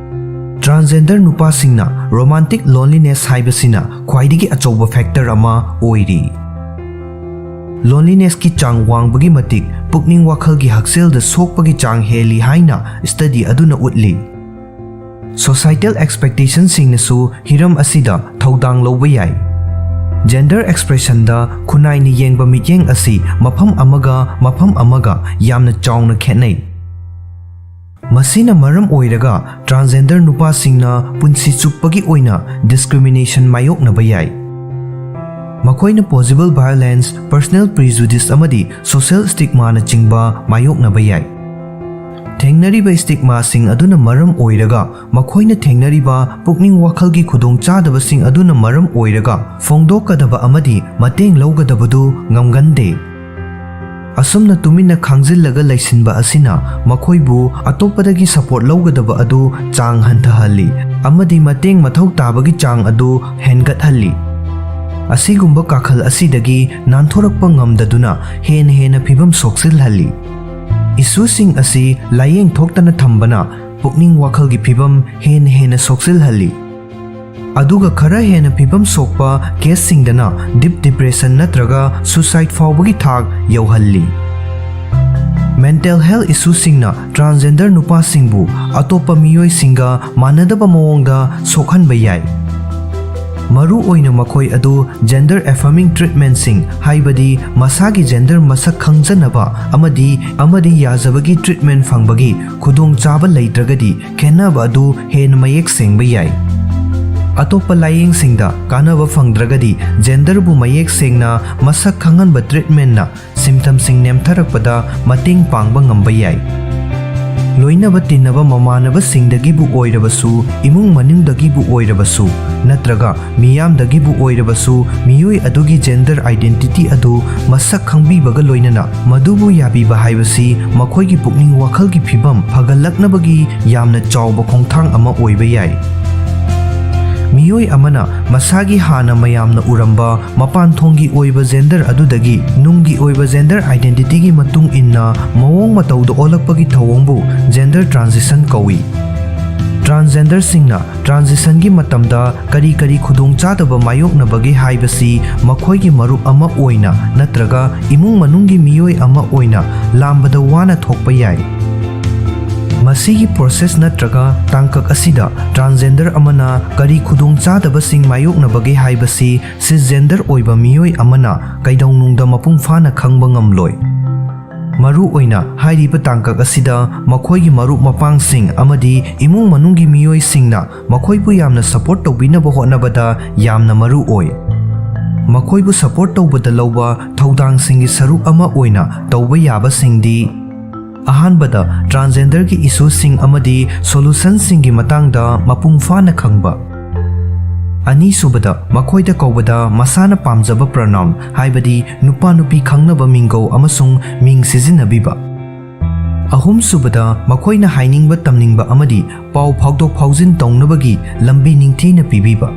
Transgender ꯅꯨꯄꯥꯁꯤꯡꯅ romantic loneliness ꯍꯥꯏꯕꯁꯤꯅ ꯈ꯭ꯋꯥꯏꯗꯒꯤ ꯑꯆꯧꯕ factor ꯑꯃ ꯑꯣꯏꯔꯤ꯫ Lonelinessꯀꯤ ꯆꯥꯡ ꯋꯥꯡꯕꯒꯤ ꯃꯇꯤꯛ ꯄꯨꯛꯅꯤꯡ ꯋꯥꯈꯜꯒꯤ ꯍꯛꯁꯦꯜꯗ ꯁꯣꯛꯄꯒꯤ ꯆꯥꯡ ꯍꯦꯜꯂꯤ ꯍꯥꯏꯅ study ꯑꯗꯨꯅ ꯎꯠꯂꯤ꯫ Societal expectationꯁꯤꯡꯅꯁꯨ ꯍꯤꯔꯝ ꯑꯁꯤꯗ ꯊꯧꯗꯥꯡ ꯂꯧꯕ ꯌꯥꯏ꯫ Gender expressionꯗ ꯈꯨꯟꯅꯥꯏꯅ ꯌꯦꯡꯕ ꯃꯤꯠꯌꯦꯡ ꯑꯁꯤ ꯃꯐꯝ ꯑꯃꯒ ꯃꯐꯝ ꯑꯃꯒ ꯌꯥꯝꯅ ꯆꯥꯎꯅ ꯈꯦꯠꯅꯩ꯫ ꯃꯁꯤꯅ ꯃꯔꯝ ꯑꯣꯏꯔꯒ transgender ꯅꯨꯄꯥꯁꯤꯡꯅ ꯄꯨꯟꯁꯤ ꯆꯨꯞꯄꯒꯤ ꯑꯣꯏꯅ discrimination ꯃꯥꯌꯣꯛꯅꯕ ꯌꯥꯏ꯫ ꯃꯈꯣꯏꯅ possible violence, personal prejudice ꯑꯃꯗꯤ social stigmaꯅꯆꯤꯡꯕ ꯃꯥꯌꯣꯛꯅꯕ ꯌꯥꯏ꯫ ꯊꯦꯡꯅꯔꯤꯕ stigmaꯁꯤꯡ ꯑꯗꯨꯅ ꯃꯔꯝ ꯑꯣꯏꯔꯒ ꯃꯈꯣꯏꯅ ꯊꯦꯡꯅꯔꯤꯕ ꯄꯨꯛꯅꯤꯡ ꯋꯥꯈꯜꯒꯤ ꯈꯨꯗꯣꯡꯆꯥꯗꯕꯁꯤꯡ ꯑꯗꯨꯅ ꯃꯔꯝ ꯑꯣꯏꯔꯒ ꯐꯣꯡꯗꯣꯛꯀꯗꯕ ꯑꯃꯗꯤ ꯃꯇꯦꯡ ꯂꯧꯒꯗꯕꯗꯨ ꯉꯝꯒꯟꯗꯦ꯫ ꯑꯁꯨꯝꯅ ꯇꯨꯃꯤꯟꯅ ꯈꯥꯡꯖꯤꯜꯂꯒ ꯂꯩꯁꯤꯟꯕ ꯑꯁꯤꯅ ꯃꯈꯣꯏꯕꯨ ꯑꯇꯣꯞꯄꯗꯒꯤ support ꯂꯧꯒꯗꯕ ꯑꯗꯨ ꯆꯥꯡ ꯍꯟꯊꯍꯜꯂꯤ ꯑꯃꯗꯤ ꯃꯇꯦꯡ ꯃꯊꯧ ꯇꯥꯕꯒꯤ ꯆꯥꯡ ꯑꯗꯨ ꯍꯦꯟꯒꯠꯍꯜꯂꯤ꯫ ꯑꯁꯤꯒꯨꯝꯕ ꯀꯥꯈꯜ ꯑꯁꯤꯗꯒꯤ ꯅꯥꯟꯊꯣꯔꯛꯄ ꯉꯝꯗꯗꯨꯅ ꯍꯦꯟꯅ ꯍꯦꯟꯅ ꯐꯤꯕꯝ ꯁꯣꯛꯆꯤꯜꯍꯜꯂꯤ꯫ Issueꯁꯤꯡ ꯑꯁꯤ ꯂꯥꯌꯦꯡ ꯊꯣꯛꯇꯅ ꯊꯝꯕꯅ ꯄꯨꯛꯅꯤꯡ ꯋꯥꯈꯜꯒꯤ ꯐꯤꯕꯝ ꯍꯦꯟꯅ ꯍꯦꯟꯅ ꯁꯣꯛꯆꯤꯜꯍꯜꯂꯤ꯫ ꯑꯗꯨꯒ ꯈꯔ ꯍꯦꯟꯅ ꯐꯤꯕꯝ ꯁꯣꯛꯄ ꯀꯦꯁꯁꯤꯡꯗꯅ ꯗꯤꯞ ꯗꯤꯄ꯭ꯔꯦꯁꯟ ꯅꯠꯇ꯭ꯔꯒ ꯁꯨꯁꯥꯏꯗ ꯐꯥꯎꯕꯒꯤ ꯊꯥꯛ ꯌꯧꯍꯜꯂꯤ꯫ ꯃꯦꯟꯇꯦꯜ ꯍꯦꯜꯊ ꯏꯁꯨꯁꯤꯡꯅ ꯇ꯭ꯔꯥꯟꯁꯖꯦꯟꯗꯔ ꯅꯨꯄꯥꯁꯤꯡꯕꯨ ꯑꯇꯣꯞꯄ ꯃꯤꯑꯣꯏꯁꯤꯡꯒ ꯃꯥꯟꯅꯗꯕ ꯃꯑꯣꯡꯗ ꯁꯣꯛꯍꯟꯕ ꯌꯥꯏ꯫ ꯃꯔꯨ ꯑꯣꯏꯅ ꯃꯈꯣꯏ ꯑꯗꯨ ꯖꯦꯟꯗꯔ ꯑꯦꯐꯔꯃꯤꯡ ꯇ꯭ꯔꯤꯠꯃꯦꯟꯠꯁꯤꯡ, ꯍꯥꯏꯕꯗꯤ ꯃꯁꯥꯒꯤ ꯖꯦꯟꯗꯔ ꯃꯁꯛ ꯈꯪꯖꯅꯕ ꯑꯃꯗꯤ, ꯑꯃꯗꯤ ꯌꯥꯖꯕꯒꯤ ꯇ꯭ꯔꯤꯠꯃꯦꯟꯠ ꯐꯪꯕꯒꯤ ꯈꯨꯗꯣꯡꯆꯥꯕ ꯂꯩꯇ꯭ꯔꯒꯗꯤ, ꯈꯦꯠꯅꯕ ꯑꯗꯨ ꯍꯦꯟꯅ ꯃꯌꯦꯛ ꯁꯦꯡꯕ ꯌꯥꯏ꯫ ꯑꯇꯣꯞꯄ ꯂꯥꯌꯦꯡꯁꯤꯡꯗ ꯀꯥꯟꯅꯕ ꯐꯪꯗ꯭ꯔꯒꯗꯤ, ꯖꯦꯟꯗꯔꯕꯨ ꯃꯌꯦꯛ ꯁꯦꯡꯅ ꯃꯁꯛ ꯈꯪꯍꯟꯕ ꯇ꯭ꯔꯤꯠꯃꯦꯟꯠꯅ ꯁꯤꯝꯇꯝꯁꯤꯡ ꯅꯦꯝꯊꯔꯛꯄꯗ ꯃꯇꯦꯡ ꯄꯥꯡꯕ ꯉꯝꯕ ꯌꯥꯏ꯫ ꯂꯣꯏꯅꯕ ꯇꯤꯟꯅꯕ ꯃꯃꯥꯟꯅꯕꯁꯤꯡꯗꯒꯤꯕꯨ ꯑꯣꯏꯔꯕꯁꯨ, ꯏꯃꯨꯡ ꯃꯅꯨꯡꯗꯒꯤꯕꯨ ꯑꯣꯏꯔꯕꯁꯨ, ꯅꯠꯇ꯭ꯔꯒ ꯃꯤꯌꯥꯝꯗꯒꯤꯕꯨ ꯑꯣꯏꯔꯕꯁꯨ, ꯃꯤꯑꯣꯏ ꯑꯗꯨꯒꯤ ꯖꯦꯟꯗꯔ ꯑꯥꯏꯗꯦꯟꯇꯤꯇꯤ ꯑꯗꯨ ꯃꯁꯛ ꯈꯪꯕꯤꯕꯒ ꯂꯣꯏꯅꯅ ꯃꯗꯨꯕꯨ ꯌꯥꯕꯤꯕ ꯍꯥꯏꯕꯁꯤ ꯃꯈꯣꯏꯒꯤ ꯄꯨꯛꯅꯤꯡ ꯋꯥꯈꯜꯒꯤ ꯐꯤꯕꯝ ꯐꯒꯠꯂꯛꯅꯕꯒꯤ ꯌꯥꯝꯅ ꯆꯥꯎꯕ ꯈꯣꯡꯊꯥꯡ ꯑꯃ ꯑꯣꯏꯕ ꯌꯥꯏ꯫ ꯃꯤꯑꯣꯏ ꯑꯃꯅ ꯃꯁꯥꯒꯤ ꯍꯥꯟꯅ ꯃꯌꯥꯝꯅ ꯎꯔꯝꯕ ꯃꯄꯥꯟ ꯊꯣꯡꯒꯤ ꯑꯣꯏꯕ ꯖꯦꯟꯗꯔ ꯑꯗꯨꯗꯒꯤ ꯅꯨꯡꯒꯤ ꯑꯣꯏꯕ ꯖꯦꯟꯗꯔ ꯑꯥꯏꯗꯦꯟꯇꯤꯇꯤꯒꯤ ꯃꯇꯨꯡ ꯏꯟꯅ ꯃꯑꯣꯡ ꯃꯇꯧꯗ ꯑꯣꯜꯂꯛꯄꯒꯤ ꯊꯧꯑꯣꯡꯕꯨ ꯖꯦꯟꯗꯔ ꯇ꯭ꯔꯥꯟꯖꯤꯁꯟ ꯀꯧꯏ꯫ ꯇ꯭ꯔꯥꯟꯁꯖꯦꯟꯗꯔꯁꯤꯡꯅ ꯇ꯭ꯔꯥꯟꯖꯤꯁꯟꯒꯤ ꯃꯇꯝꯗ ꯀꯔꯤ ꯀꯔꯤ ꯈꯨꯗꯣꯡꯆꯥꯗꯕ ꯃꯥꯌꯣꯛꯅꯕꯒꯦ ꯍꯥꯏꯕꯁꯤ ꯃꯈꯣꯏꯒꯤ ꯃꯔꯨꯞ ꯑꯃ ꯑꯣꯏꯅ ꯅꯠꯇ꯭ꯔꯒ ꯏꯃꯨꯡ ꯃꯅꯨꯡꯒꯤ ꯃꯤꯑꯣꯏ ꯑꯃ ꯑꯣꯏꯅ ꯂꯥꯝꯕꯗ ꯋꯥꯅ ꯊꯣꯛꯄ ꯌꯥꯏ꯫ ꯃꯁꯤꯒꯤ ꯄ꯭ꯔꯣꯁꯦꯁ ꯅꯠꯇ꯭ꯔꯒ ꯇꯥꯡꯀꯛ ꯑꯁꯤꯗ ꯇ꯭ꯔꯥꯟꯁꯖꯦꯟꯗꯔ ꯑꯃꯅ ꯀꯔꯤ ꯈꯨꯗꯣꯡꯆꯥꯗꯕꯁꯤꯡ ꯃꯥꯌꯣꯛꯅꯕꯒꯦ ꯍꯥꯏꯕꯁꯤ ꯁꯤꯁꯖꯦꯟꯗꯔ ꯑꯣꯏꯕ ꯃꯤꯑꯣꯏ ꯑꯃꯅ ꯀꯩꯗꯧꯅꯨꯡꯗ ꯃꯄꯨꯡ ꯐꯥꯅ ꯈꯪꯕ ꯉꯝꯂꯣꯏ꯫ ꯃꯔꯨ ꯑꯣꯏꯅ ꯍꯥꯏꯔꯤꯕ ꯇꯥꯡꯀꯛ ꯑꯁꯤꯗ ꯃꯈꯣꯏꯒꯤ ꯃꯔꯨꯞ ꯃꯄꯥꯡꯁꯤꯡ ꯑꯃꯗꯤ ꯏꯃꯨꯡ ꯃꯅꯨꯡꯒꯤ ꯃꯤꯑꯣꯏꯁꯤꯡꯅ ꯃꯈꯣꯏꯕꯨ ꯌꯥꯝꯅ ꯁꯄꯣꯔꯠ ꯇꯧꯕꯤꯅꯕ ꯍꯣꯠꯅꯕꯗ ꯌꯥꯝꯅ ꯃꯔꯨ ꯑꯣꯏ꯫ ꯃꯈꯣꯏꯕꯨ ꯁꯄꯣꯔꯠ ꯇꯧꯕꯗ ꯂꯧꯕ ꯊꯧꯗꯥꯡꯁꯤꯡꯒꯤ ꯁꯔꯨꯛ ꯑꯃ ꯑꯣꯏꯅ ꯇꯧꯕ ꯌꯥꯕꯁꯤꯡꯗꯤ: ꯑꯍꯥꯟꯕꯗ, ꯇ꯭ꯔꯥꯟꯁꯖꯦꯟꯗꯔꯒꯤ ꯏꯁꯨꯁꯤꯡ ꯑꯃꯗꯤ ꯁꯣꯂꯨꯁꯟꯁꯤꯡꯒꯤ ꯃꯇꯥꯡꯗ ꯃꯄꯨꯡ ꯐꯥꯅ ꯈꯪꯕ꯫ ꯑꯅꯤꯁꯨꯕꯗ, ꯃꯈꯣꯏꯗ ꯀꯧꯕꯗ ꯃꯁꯥꯅ ꯄꯥꯝꯖꯕ ꯄ꯭ꯔꯣꯅꯥꯎꯟ, ꯍꯥꯏꯕꯗꯤ ꯅꯨꯄꯥ ꯅꯨꯄꯤ ꯈꯪꯅꯕ ꯃꯤꯡꯒꯧ ꯑꯃꯁꯨꯡ ꯃꯤꯡ ꯁꯤꯖꯤꯟꯅꯕꯤꯕ꯫ ꯑꯍꯨꯝꯁꯨꯕꯗ, ꯃꯈꯣꯏꯅ ꯍꯥꯏꯅꯤꯡꯕ ꯇꯝꯅꯤꯡꯕ ꯑꯃꯗꯤ ꯄꯥꯎ ꯐꯥꯎꯗꯣꯛ ꯐꯥꯎꯖꯤꯟ ꯇꯧꯅꯕꯒꯤ ꯂꯝꯕꯤ ꯅꯤꯡꯊꯤꯅ ꯄꯤꯕꯤꯕ꯫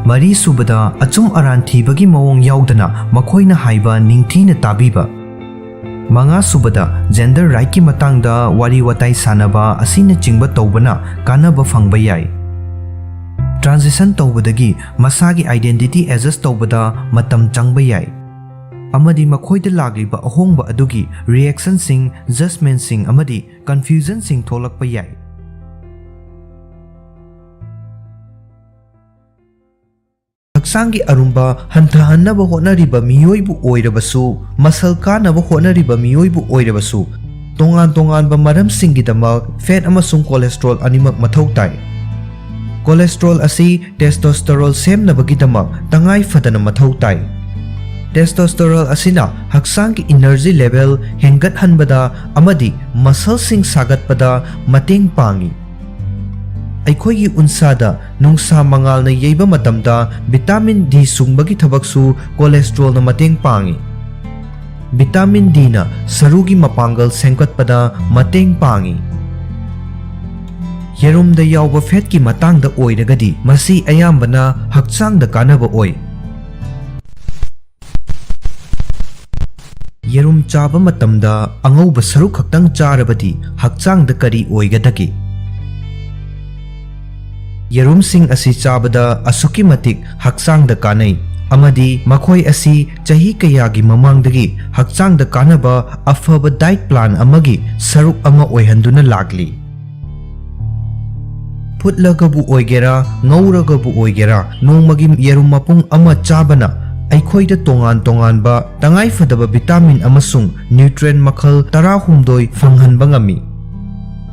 ꯃꯔꯤꯁꯨꯕꯗ, ꯑꯆꯨꯝ ꯑꯔꯥꯟ ꯊꯤꯕꯒꯤ ꯃꯑꯣꯡ ꯌꯥꯎꯗꯅ ꯃꯈꯣꯏꯅ ꯍꯥꯏꯕ ꯅꯤꯡꯊꯤꯅ ꯇꯥꯕꯤꯕ꯫ ꯃꯉꯥꯁꯨꯕꯗ, ꯖꯦꯟꯗꯔ ꯔꯥꯏꯠꯀꯤ ꯃꯇꯥꯡꯗ ꯋꯥꯔꯤ ꯋꯥꯇꯥꯏ ꯁꯥꯟꯅꯕ ꯑꯁꯤꯅꯆꯤꯡꯕ ꯇꯧꯕꯅ ꯀꯥꯟꯅꯕ ꯐꯪꯕ ꯌꯥꯏ꯫ transition ꯇꯧꯕꯗꯒꯤ ꯃꯁꯥꯒꯤ identity adjust ꯇꯧꯕꯗ ꯃꯇꯝ ꯆꯪꯕ ꯌꯥꯏ, ꯑꯃꯗꯤ ꯃꯈꯣꯏꯗ ꯂꯥꯛꯂꯤꯕ ꯑꯍꯣꯡꯕ ꯑꯗꯨꯒꯤ reactionꯁꯤꯡ, judgmentꯁꯤꯡ ꯑꯃꯗꯤ confusionꯁꯤꯡ ꯊꯣꯛꯂꯛꯄ ꯌꯥꯏ꯫ ꯍꯛꯆꯥꯡꯒꯤ ꯑꯔꯨꯝꯕ ꯍꯟꯊꯍꯟꯅꯕ ꯍꯣꯠꯅꯔꯤꯕ ꯃꯤꯑꯣꯏꯕꯨ ꯑꯣꯏꯔꯕꯁꯨ, muscle ꯀꯥꯅꯕ ꯍꯣꯠꯅꯔꯤꯕ ꯃꯤꯑꯣꯏꯕꯨ ꯑꯣꯏꯔꯕꯁꯨ, ꯇꯣꯉꯥꯟ ꯇꯣꯉꯥꯟꯕ ꯃꯔꯝꯁꯤꯡꯒꯤꯗꯃꯛ fat ꯑꯃꯁꯨꯡ cholesterol ꯑꯅꯤꯃꯛ ꯃꯊꯧ ꯇꯥꯏ꯫ Cholesterol ꯑꯁꯤ testosterone ꯁꯦꯝꯅꯕꯒꯤꯗꯃꯛ ꯇꯉꯥꯏ ꯐꯗꯅ ꯃꯊꯧ ꯇꯥꯏ꯫ Testosterone ꯑꯁꯤꯅ ꯍꯛꯆꯥꯡꯒꯤ energy level ꯍꯦꯟꯒꯠꯍꯟꯕꯗ ꯑꯃꯗꯤ muscleꯁꯤꯡ ꯁꯥꯒꯠꯄꯗ ꯃꯇꯦꯡ ꯄꯥꯡꯏ꯫ ꯑꯩꯈꯣꯏꯒꯤ ꯎꯟꯁꯥꯗ ꯅꯨꯡꯁꯥ ꯃꯉꯥꯜꯅ ꯌꯩꯕ ꯃꯇꯝꯗ vitamin D ꯁꯨꯡꯕꯒꯤ ꯊꯕꯛꯁꯨ cholesterolꯅ ꯃꯇꯦꯡ ꯄꯥꯡꯏ꯫ Vitamin Dꯅ ꯁꯔꯨꯒꯤ ꯃꯄꯥꯡꯒꯜ ꯁꯦꯝꯒꯠꯄꯗ ꯃꯇꯦꯡ ꯄꯥꯡꯏ꯫ ꯌꯦꯔꯨꯝꯗ ꯌꯥꯎꯕ fatꯀꯤ ꯃꯇꯥꯡꯗ ꯑꯣꯏꯔꯒꯗꯤ, ꯃꯁꯤ ꯑꯌꯥꯝꯕꯅ ꯍꯛꯆꯥꯡꯗ ꯀꯥꯟꯅꯕ ꯑꯣꯏ꯫ ꯌꯦꯔꯨꯝ ꯆꯥꯕ ꯃꯇꯝꯗ ꯑꯉꯧꯕ ꯁꯔꯨꯛ ꯈꯛꯇꯪ ꯆꯥꯔꯕꯗꯤ ꯍꯛꯆꯥꯡꯗ ꯀꯔꯤ ꯑꯣꯏꯒꯗꯒꯦ? ꯌꯦꯔꯨꯝꯁꯤꯡ ꯑꯁꯤ ꯆꯥꯕꯗ ꯑꯁꯨꯛꯀꯤ ꯃꯇꯤꯛ ꯍꯛꯆꯥꯡꯗ ꯀꯥꯟꯅꯩ, ꯑꯃꯗꯤ ꯃꯈꯣꯏ ꯑꯁꯤ ꯆꯍꯤ ꯀꯌꯥꯒꯤ ꯃꯃꯥꯡꯗꯒꯤ ꯍꯛꯆꯥꯡꯗ ꯀꯥꯟꯅꯕ ꯑꯐꯕ diet plan ꯑꯃꯒꯤ ꯁꯔꯨꯛ ꯑꯃ ꯑꯣꯏꯍꯟꯗꯨꯅ ꯂꯥꯛꯂꯤ꯫ ꯐꯨꯠꯂꯒꯕꯨ ꯑꯣꯏꯒꯦꯔꯥ, ꯉꯧꯔꯒꯕꯨ ꯑꯣꯏꯒꯦꯔꯥ, ꯅꯣꯡꯃꯒꯤ ꯌꯦꯔꯨꯝ ꯃꯄꯨꯡ ꯑꯃ ꯆꯥꯕꯅ ꯑꯩꯈꯣꯏꯗ ꯇꯣꯉꯥꯟ ꯇꯣꯉꯥꯟꯕ ꯇꯉꯥꯏꯐꯗꯕ vitamin ꯑꯃꯁꯨꯡ nutrient ꯃꯈꯜ ꯇꯔꯥꯍꯨꯝꯗꯣꯏ ꯐꯪꯍꯟꯕ ꯉꯝꯃꯤ꯫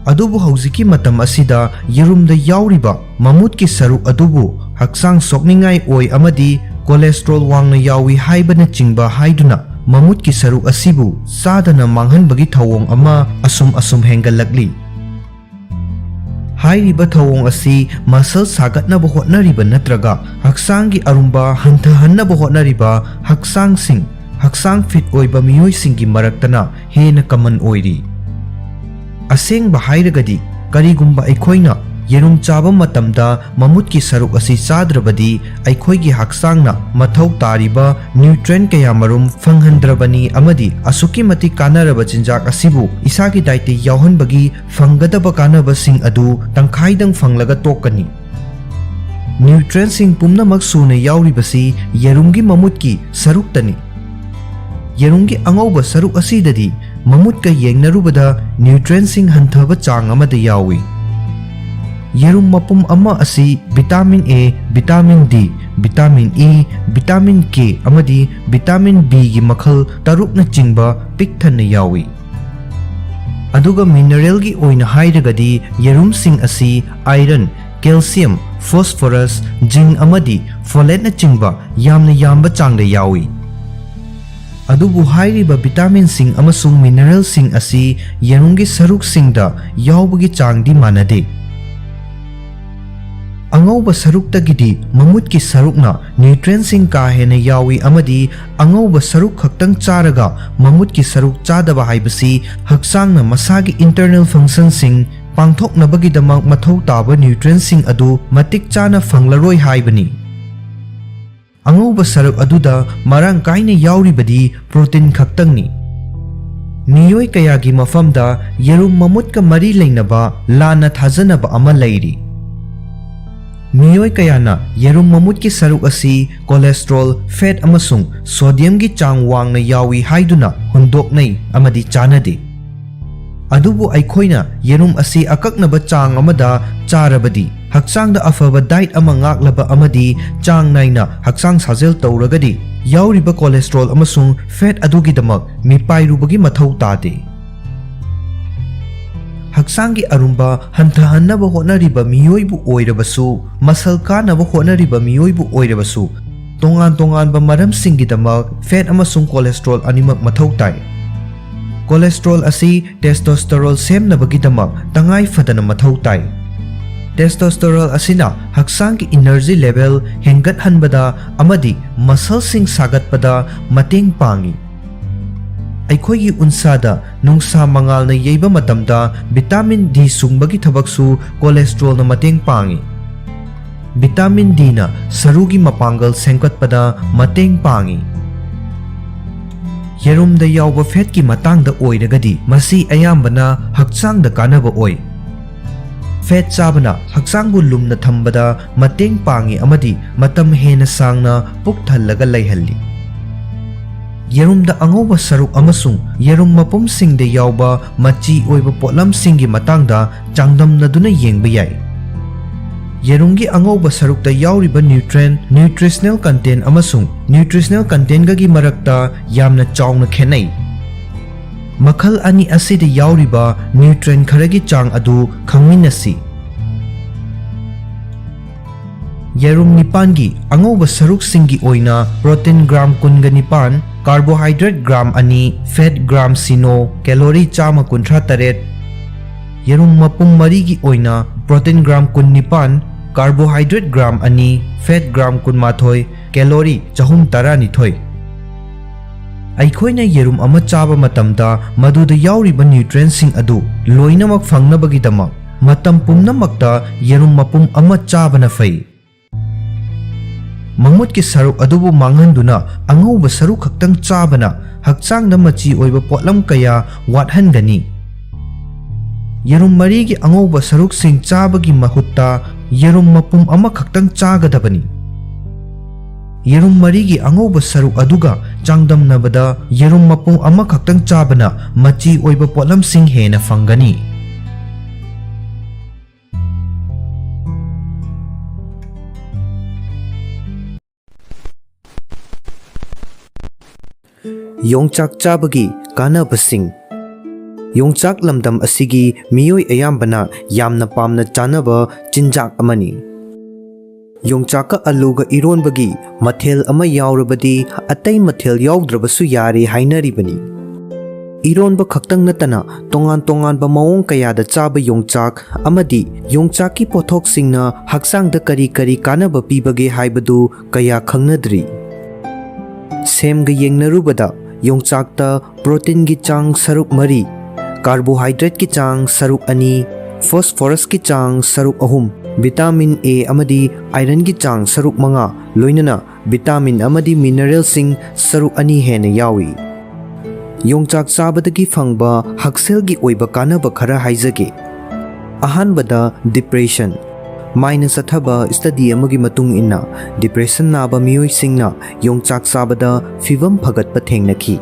ꯑꯗꯨꯕꯨ ꯍꯧꯖꯤꯛꯀꯤ ꯃꯇꯝ ꯑꯁꯤꯗ ꯌꯦꯔꯨꯝꯗ ꯌꯥꯎꯔꯤꯕ ꯃꯃꯨꯠꯀꯤ ꯁꯔꯨꯛ ꯑꯗꯨꯕꯨ ꯍꯛꯆꯥꯡ ꯁꯣꯛꯅꯤꯡꯉꯥꯏ ꯑꯣꯏ ꯑꯃꯗꯤ cholesterol ꯋꯥꯡꯅ ꯌꯥꯎꯏ ꯍꯥꯏꯕꯅꯆꯤꯡꯕ ꯍꯥꯏꯗꯨꯅ ꯃꯃꯨꯠꯀꯤ ꯁꯔꯨꯛ ꯑꯁꯤꯕꯨ ꯆꯥꯗꯅ ꯃꯥꯡꯍꯟꯕꯒꯤ ꯊꯧꯑꯣꯡ ꯑꯃ ꯑꯁꯨꯝ ꯑꯁꯨꯝ ꯍꯦꯟꯒꯠꯂꯛꯂꯤ꯫ ꯍꯥꯏꯔꯤꯕ ꯊꯧꯑꯣꯡ ꯑꯁꯤ muscle ꯁꯥꯒꯠꯅꯕ ꯍꯣꯠꯅꯔꯤꯕ ꯅꯠꯇ꯭ꯔꯒ ꯍꯛꯆꯥꯡꯒꯤ ꯑꯔꯨꯝꯕ ꯍꯟꯊꯍꯟꯅꯕ ꯍꯣꯠꯅꯔꯤꯕ ꯍꯛꯆꯥꯡꯁꯤꯡ, ꯍꯛꯆꯥꯡ fit ꯑꯣꯏꯕ ꯃꯤꯑꯣꯏꯁꯤꯡꯒꯤ ꯃꯔꯛꯇꯅ ꯍꯦꯟꯅ common ꯑꯣꯏꯔꯤ꯫ ꯑꯁꯦꯡꯕ ꯍꯥꯏꯔꯒꯗꯤ, ꯀꯔꯤꯒꯨꯝꯕ ꯑꯩꯈꯣꯏꯅ ꯌꯦꯔꯨꯝ ꯆꯥꯕ ꯃꯇꯝꯗ ꯃꯃꯨꯠꯀꯤ ꯁꯔꯨꯛ ꯑꯁꯤ ꯆꯥꯗ꯭ꯔꯕꯗꯤ, ꯑꯩꯈꯣꯏꯒꯤ ꯍꯛꯆꯥꯡꯅ ꯃꯊꯧ ꯇꯥꯔꯤꯕ nutrient ꯀꯌꯥꯃꯔꯨꯝ ꯐꯪꯍꯟꯗ꯭ꯔꯕꯅꯤ ꯑꯃꯗꯤ ꯑꯁꯨꯛꯀꯤ ꯃꯇꯤꯛ ꯀꯥꯟꯅꯔꯕ ꯆꯤꯟꯖꯥꯛ ꯑꯁꯤꯕꯨ ꯏꯁꯥꯒꯤ dietꯇ ꯌꯥꯎꯍꯟꯕꯒꯤ ꯐꯪꯒꯗꯕ ꯀꯥꯟꯅꯕꯁꯤꯡ ꯑꯗꯨ ꯇꯪꯈꯥꯏꯗꯪ ꯐꯪꯂꯒ ꯇꯣꯛꯀꯅꯤ꯫ Nutrientꯁꯤꯡ ꯄꯨꯝꯅꯃꯛ ꯁꯨꯅ ꯌꯥꯎꯔꯤꯕꯁꯤ ꯌꯦꯔꯨꯝꯒꯤ ꯃꯃꯨꯠꯀꯤ ꯁꯔꯨꯛꯇꯅꯤ꯫ ꯌꯦꯔꯨꯝꯒꯤ ꯑꯉꯧꯕ ꯁꯔꯨꯛ ꯑꯁꯤꯗꯗꯤ ꯃꯃꯨꯠꯀ ꯌꯦꯡꯅꯔꯨꯕꯗ nutrientꯁꯤꯡ ꯍꯟꯊꯕ ꯆꯥꯡ ꯑꯃꯗ ꯌꯥꯎꯏ꯫ ꯌꯦꯔꯨꯝ ꯃꯄꯨꯝ ꯑꯃ ꯑꯁꯤ vitamin A, vitamin D, vitamin E, vitamin K ꯑꯃꯗꯤ vitamin Bꯒꯤ ꯃꯈꯜ ꯇꯔꯨꯛꯅꯆꯤꯡꯕ ꯄꯤꯛ ꯊꯟꯅ ꯌꯥꯎꯏ꯫ ꯑꯗꯨꯒ mineralꯒꯤ ꯑꯣꯏꯅ ꯍꯥꯏꯔꯒꯗꯤ ꯌꯦꯔꯨꯝꯁꯤꯡ ꯑꯁꯤ iron, calcium, phosphorus, zinc ꯑꯃꯗꯤ folateꯅꯆꯤꯡꯕ ꯌꯥꯝꯅ ꯌꯥꯝꯕ ꯆꯥꯡꯗ ꯌꯥꯎꯏ꯫ ꯑꯗꯨꯕꯨ ꯍꯥꯏꯔꯤꯕ vitaminꯁꯤꯡ ꯑꯃꯁꯨꯡ mineralꯁꯤꯡ ꯑꯁꯤ ꯌꯦꯔꯨꯝꯒꯤ ꯁꯔꯨꯛꯁꯤꯡꯗ ꯌꯥꯎꯕꯒꯤ ꯆꯥꯡꯗꯤ ꯃꯥꯟꯅꯗꯦ꯫ ꯑꯉꯧꯕ ꯁꯔꯨꯛꯇꯒꯤꯗꯤ ꯃꯃꯨꯠꯀꯤ ꯁꯔꯨꯛꯅ nutrientꯁꯤꯡ ꯀꯥ ꯍꯦꯟꯅ ꯌꯥꯎꯏ ꯑꯃꯗꯤ ꯑꯉꯧꯕ ꯁꯔꯨꯛ ꯈꯛꯇꯪ ꯆꯥꯔꯒ ꯃꯃꯨꯠꯀꯤ ꯁꯔꯨꯛ ꯆꯥꯗꯕ ꯍꯥꯏꯕꯁꯤ ꯍꯛꯆꯥꯡꯅ ꯃꯁꯥꯒꯤ internal functionꯁꯤꯡ ꯄꯥꯡꯊꯣꯛꯅꯕꯒꯤꯗꯃꯛ ꯃꯊꯧ ꯇꯥꯕ nutrientꯁꯤꯡ ꯑꯗꯨ ꯃꯇꯤꯛ ꯆꯥꯅ ꯐꯪꯂꯔꯣꯏ ꯍꯥꯏꯕꯅꯤ꯫ ꯑꯉꯧꯕ ꯁꯔꯨꯛ ꯑꯗꯨꯗ ꯃꯔꯥꯡ ꯀꯥꯏꯅ ꯌꯥꯎꯔꯤꯕꯗꯤ protein ꯈꯛꯇꯪꯅꯤ꯫ ꯃꯤꯑꯣꯏ ꯀꯌꯥꯒꯤ ꯃꯐꯝꯗ ꯌꯦꯔꯨꯝ ꯃꯃꯨꯠꯀ ꯃꯔꯤ ꯂꯩꯅꯕ ꯂꯥꯟꯅ ꯊꯥꯖꯅꯕ ꯑꯃ ꯂꯩꯔꯤ꯫ ꯃꯤꯑꯣꯏ ꯀꯌꯥꯅ ꯌꯦꯔꯨꯝ ꯃꯃꯨꯠꯀꯤ ꯁꯔꯨꯛ ꯑꯁꯤ cholesterol, fat ꯑꯃꯁꯨꯡ sodiumꯒꯤ ꯆꯥꯡ ꯋꯥꯡꯅ ꯌꯥꯎꯏ ꯍꯥꯏꯗꯨꯅ ꯍꯨꯟꯗꯣꯛꯅꯩ ꯑꯃꯗꯤ ꯆꯥꯅꯗꯦ꯫ ꯑꯗꯨꯕꯨ ꯑꯩꯈꯣꯏꯅ ꯌꯦꯔꯨꯝ ꯑꯁꯤ ꯑꯀꯛꯅꯕ ꯆꯥꯡ ꯑꯃꯗ ꯆꯥꯔꯕꯗꯤ, ꯍꯛꯆꯥꯡꯗ ꯑꯐꯕ diet ꯑꯃ ꯉꯥꯛꯂꯕ ꯑꯃꯗꯤ ꯆꯥꯡ ꯅꯥꯏꯅ ꯍꯛꯆꯥꯡ ꯁꯥꯖꯦꯜ ꯇꯧꯔꯒꯗꯤ, ꯌꯥꯎꯔꯤꯕ cholesterol ꯑꯃꯁꯨꯡ fat ꯑꯗꯨꯒꯤꯗꯃꯛ ꯃꯤꯄꯥꯏꯔꯨꯕꯒꯤ ꯃꯊꯧ ꯇꯥꯗꯦ꯫ ꯍꯛꯆꯥꯡꯒꯤ ꯑꯔꯨꯝꯕ ꯍꯟꯊꯍꯟꯅꯕ ꯍꯣꯠꯅꯔꯤꯕ ꯃꯤꯑꯣꯏꯕꯨ ꯑꯣꯏꯔꯕꯁꯨ, ꯃꯁꯜ ꯀꯥꯅꯕ ꯍꯣꯠꯅꯔꯤꯕ ꯃꯤꯑꯣꯏꯕꯨ ꯑꯣꯏꯔꯕꯁꯨ, ꯇꯣꯉꯥꯟ ꯇꯣꯉꯥꯟꯕ ꯃꯔꯝꯁꯤꯡꯒꯤꯗꯃꯛ fat ꯑꯃꯁꯨꯡ cholesterol ꯑꯅꯤꯃꯛ ꯃꯊꯧ ꯇꯥꯏ꯫ Cholesterol ꯑꯁꯤ testosterone ꯁꯦꯝꯅꯕꯒꯤꯗꯃꯛ ꯇꯉꯥꯏ ꯐꯗꯅ ꯃꯊꯧ ꯇꯥꯏ꯫ Testosterone ꯑꯁꯤꯅ ꯍꯛꯆꯥꯡꯒꯤ energy level ꯍꯦꯟꯒꯠꯍꯟꯕꯗ ꯑꯃꯗꯤ muscleꯁꯤꯡ ꯁꯥꯒꯠꯄꯗ ꯃꯇꯦꯡ ꯄꯥꯡꯏ꯫ ꯑꯩꯈꯣꯏꯒꯤ ꯎꯟꯁꯥꯗ ꯅꯨꯡꯁꯥ ꯃꯉꯥꯜꯅ ꯌꯩꯕ ꯃꯇꯝꯗ vitamin D ꯁꯨꯡꯕꯒꯤ ꯊꯕꯛꯁꯨ cholesterolꯅ ꯃꯇꯦꯡ ꯄꯥꯡꯏ꯫ Vitamin Dꯅ ꯁꯔꯨꯒꯤ ꯃꯄꯥꯡꯒꯜ ꯁꯦꯝꯒꯠꯄꯗ ꯃꯇꯦꯡ ꯄꯥꯡꯏ꯫ ꯌꯦꯔꯨꯝꯗ ꯌꯥꯎꯕ fatꯀꯤ ꯃꯇꯥꯡꯗ ꯑꯣꯏꯔꯒꯗꯤ, ꯃꯁꯤ ꯑꯌꯥꯝꯕꯅ ꯍꯛꯆꯥꯡꯗ ꯀꯥꯟꯅꯕ ꯑꯣꯏ꯫ ꯐꯦꯠ ꯆꯥꯕꯅ ꯍꯛꯆꯥꯡꯕꯨ ꯂꯨꯝꯅ ꯊꯝꯕꯗ ꯃꯇꯦꯡ ꯄꯥꯡꯏ ꯑꯃꯗꯤ ꯃꯇꯝ ꯍꯦꯟꯅ ꯁꯥꯡꯅ ꯄꯨꯛ ꯊꯜꯂꯒ ꯂꯩꯍꯜꯂꯤ꯫ ꯌꯦꯔꯨꯝꯗ ꯑꯉꯧꯕ ꯁꯔꯨꯛ ꯑꯃꯁꯨꯡ ꯌꯦꯔꯨꯝ ꯃꯄꯨꯝꯁꯤꯡꯗ ꯌꯥꯎꯕ ꯃꯆꯤ ꯑꯣꯏꯕ ꯄꯣꯠꯂꯝꯁꯤꯡꯒꯤ ꯃꯇꯥꯡꯗ ꯆꯥꯡꯗꯝꯅꯗꯨꯅ ꯌꯦꯡꯕ ꯌꯥꯏ꯫ ꯌꯦꯔꯨꯝꯒꯤ ꯑꯉꯧꯕ ꯁꯔꯨꯛꯇ ꯌꯥꯎꯔꯤꯕ nutrient, nutritional content ꯑꯃꯁꯨꯡ nutritional contentꯒꯒꯤ ꯃꯔꯛꯇ ꯌꯥꯝꯅ ꯆꯥꯎꯅ ꯈꯦꯠꯅꯩ꯫ ꯃꯈꯜ ꯑꯅꯤ ꯑꯁꯤꯗ ꯌꯥꯎꯔꯤꯕ nutrient ꯈꯔꯒꯤ ꯆꯥꯡ ꯑꯗꯨ ꯈꯪꯃꯤꯟꯅꯁꯤ꯫ ꯌꯦꯔꯨꯝ ꯅꯤꯄꯥꯟꯒꯤ ꯑꯉꯧꯕ ꯁꯔꯨꯛꯁꯤꯡꯒꯤ ꯑꯣꯏꯅ protein gram ꯀꯨꯟꯒ ꯅꯤꯄꯥꯟ, carbohydrate gram ꯑꯅꯤ, fat gram ꯁꯤꯅꯣ, calorie ꯆꯥꯝꯃ ꯀꯨꯟꯊ꯭ꯔꯥ ꯇꯔꯦꯠ꯫ ꯌꯦꯔꯨꯝ ꯃꯄꯨꯝ ꯃꯔꯤꯒꯤ ꯑꯣꯏꯅ protein gram ꯀꯨꯟ ꯅꯤꯄꯥꯟ, carbohydrate gram ꯑꯅꯤ, fat gram ꯀꯨꯟꯃꯥꯊꯣꯏ, calorie ꯆꯍꯨꯝ ꯇꯔꯥꯅꯤꯊꯣꯏ꯫ ꯑꯩꯈꯣꯏꯅ ꯌꯦꯔꯨꯝ ꯑꯃ ꯆꯥꯕ ꯃꯇꯝꯗ ꯃꯗꯨꯗ ꯌꯥꯎꯔꯤꯕ nutrientꯁꯤꯡ ꯑꯗꯨ ꯂꯣꯏꯅꯃꯛ ꯐꯪꯅꯕꯒꯤꯗꯃꯛ ꯃꯇꯝ ꯄꯨꯝꯅꯃꯛꯇ ꯌꯦꯔꯨꯝ ꯃꯄꯨꯝ ꯑꯃ ꯆꯥꯕꯅ ꯐꯩ꯫ ꯃꯃꯨꯠꯀꯤ ꯁꯔꯨꯛ ꯑꯗꯨꯕꯨ ꯃꯥꯡꯍꯟꯗꯨꯅ ꯑꯉꯧꯕ ꯁꯔꯨꯛ ꯈꯛꯇꯪ ꯆꯥꯕꯅ ꯍꯛꯆꯥꯡꯗ ꯃꯆꯤ ꯑꯣꯏꯕ ꯄꯣꯠꯂꯝ ꯀꯌꯥ ꯋꯥꯠꯍꯟꯒꯅꯤ꯫ ꯌꯦꯔꯨꯝ ꯃꯔꯤꯒꯤ ꯑꯉꯧꯕ ꯁꯔꯨꯛꯁꯤꯡ ꯆꯥꯕꯒꯤ ꯃꯍꯨꯠꯇ ꯌꯦꯔꯨꯝ ꯃꯄꯨꯝ ꯑꯃꯈꯛꯇꯪ ꯆꯥꯒꯗꯕꯅꯤ꯫ ꯌꯦꯔꯨꯝ ꯃꯔꯤꯒꯤ ꯑꯉꯧꯕ ꯁꯔꯨꯛ ꯑꯗꯨꯒ ꯆꯥꯡꯗꯝꯅꯕꯗ ꯌꯦꯔꯨꯝ ꯃꯄꯨꯝ ꯑꯃꯈꯛꯇꯪ ꯆꯥꯕꯅ ꯃꯆꯤ ꯑꯣꯏꯕ ꯄꯣꯠꯂꯝꯁꯤꯡ ꯍꯦꯟꯅ ꯐꯪꯒꯅꯤ꯫ ꯌꯣꯡꯆꯥꯛ ꯆꯥꯕꯒꯤ ꯀꯥꯟꯅꯕꯁꯤꯡ꯫ ꯌꯣꯡꯆꯥꯛ ꯂꯝꯗꯝ ꯑꯁꯤꯒꯤ ꯃꯤꯑꯣꯏ ꯑꯌꯥꯝꯕꯅ ꯌꯥꯝꯅ ꯄꯥꯝꯅ ꯆꯥꯅꯕ ꯆꯤꯟꯖꯥꯛ ꯑꯃꯅꯤ꯫ ꯌꯣꯡꯆꯥꯛꯀ ꯑꯂꯨꯒ ꯏꯔꯣꯟꯕꯒꯤ ꯃꯊꯦꯜ ꯑꯃ ꯌꯥꯎꯔꯕꯗꯤ ꯑꯇꯩ ꯃꯊꯦꯜ ꯌꯥꯎꯗ꯭ꯔꯕꯁꯨ ꯌꯥꯔꯦ ꯍꯥꯏꯅꯔꯤꯕꯅꯤ꯫ ꯏꯔꯣꯟꯕ ꯈꯛꯇꯪ ꯅꯠꯇꯅ ꯇꯣꯉꯥꯟ ꯇꯣꯉꯥꯟꯕ ꯃꯑꯣꯡ ꯀꯌꯥꯗ ꯆꯥꯕ ꯌꯣꯡꯆꯥꯛ ꯑꯃꯗꯤ ꯌꯣꯡꯆꯥꯛꯀꯤ ꯄꯣꯠꯊꯣꯛꯁꯤꯡꯅ ꯍꯛꯆꯥꯡꯗ ꯀꯔꯤ ꯀꯔꯤ ꯀꯥꯟꯅꯕ ꯄꯤꯕꯒꯦ ꯍꯥꯏꯕꯗꯨ ꯀꯌꯥ ꯈꯪꯅꯗ꯭ꯔꯤ꯫ ꯁꯦꯝꯒ ꯌꯦꯡꯅꯔꯨꯕꯗ ꯌꯣꯡꯆꯥꯛꯇ proteinꯒꯤ ꯆꯥꯡ ꯁꯔꯨꯛ ꯃꯔꯤ, carbohydrateꯀꯤ ꯆꯥꯡ ꯁꯔꯨꯛ ꯑꯅꯤ, phosphorusꯀꯤ ꯆꯥꯡ ꯁꯔꯨꯛ ꯑꯍꯨꯝ, vitamin A ꯑꯃꯗꯤ ironꯒꯤ ꯆꯥꯡ ꯁꯔꯨꯛ ꯃꯉꯥ, ꯂꯣꯏꯅꯅ vitamin ꯑꯃꯗꯤ mineralꯁꯤꯡ ꯁꯔꯨꯛ ꯑꯅꯤ ꯍꯦꯟꯅ ꯌꯥꯎꯏ꯫ ꯌꯣꯡꯆꯥꯛ ꯆꯥꯕꯗꯒꯤ ꯐꯪꯕ ꯍꯛꯁꯦꯜꯒꯤ ꯑꯣꯏꯕ ꯀꯥꯟꯅꯕ ꯈꯔ ꯍꯥꯏꯖꯒꯦ꯫ ꯑꯍꯥꯟꯕꯗ, depression꯫ ꯃꯥꯏꯅ ꯆꯠꯊꯕ study ꯑꯃꯒꯤ ꯃꯇꯨꯡ ꯏꯟꯅ, depression ꯅꯥꯕ ꯃꯤꯑꯣꯏꯁꯤꯡꯅ ꯌꯣꯡꯆꯥꯛ ꯆꯥꯕꯗ ꯐꯤꯚꯝ ꯐꯒꯠꯄ ꯊꯦꯡꯅꯈꯤ꯫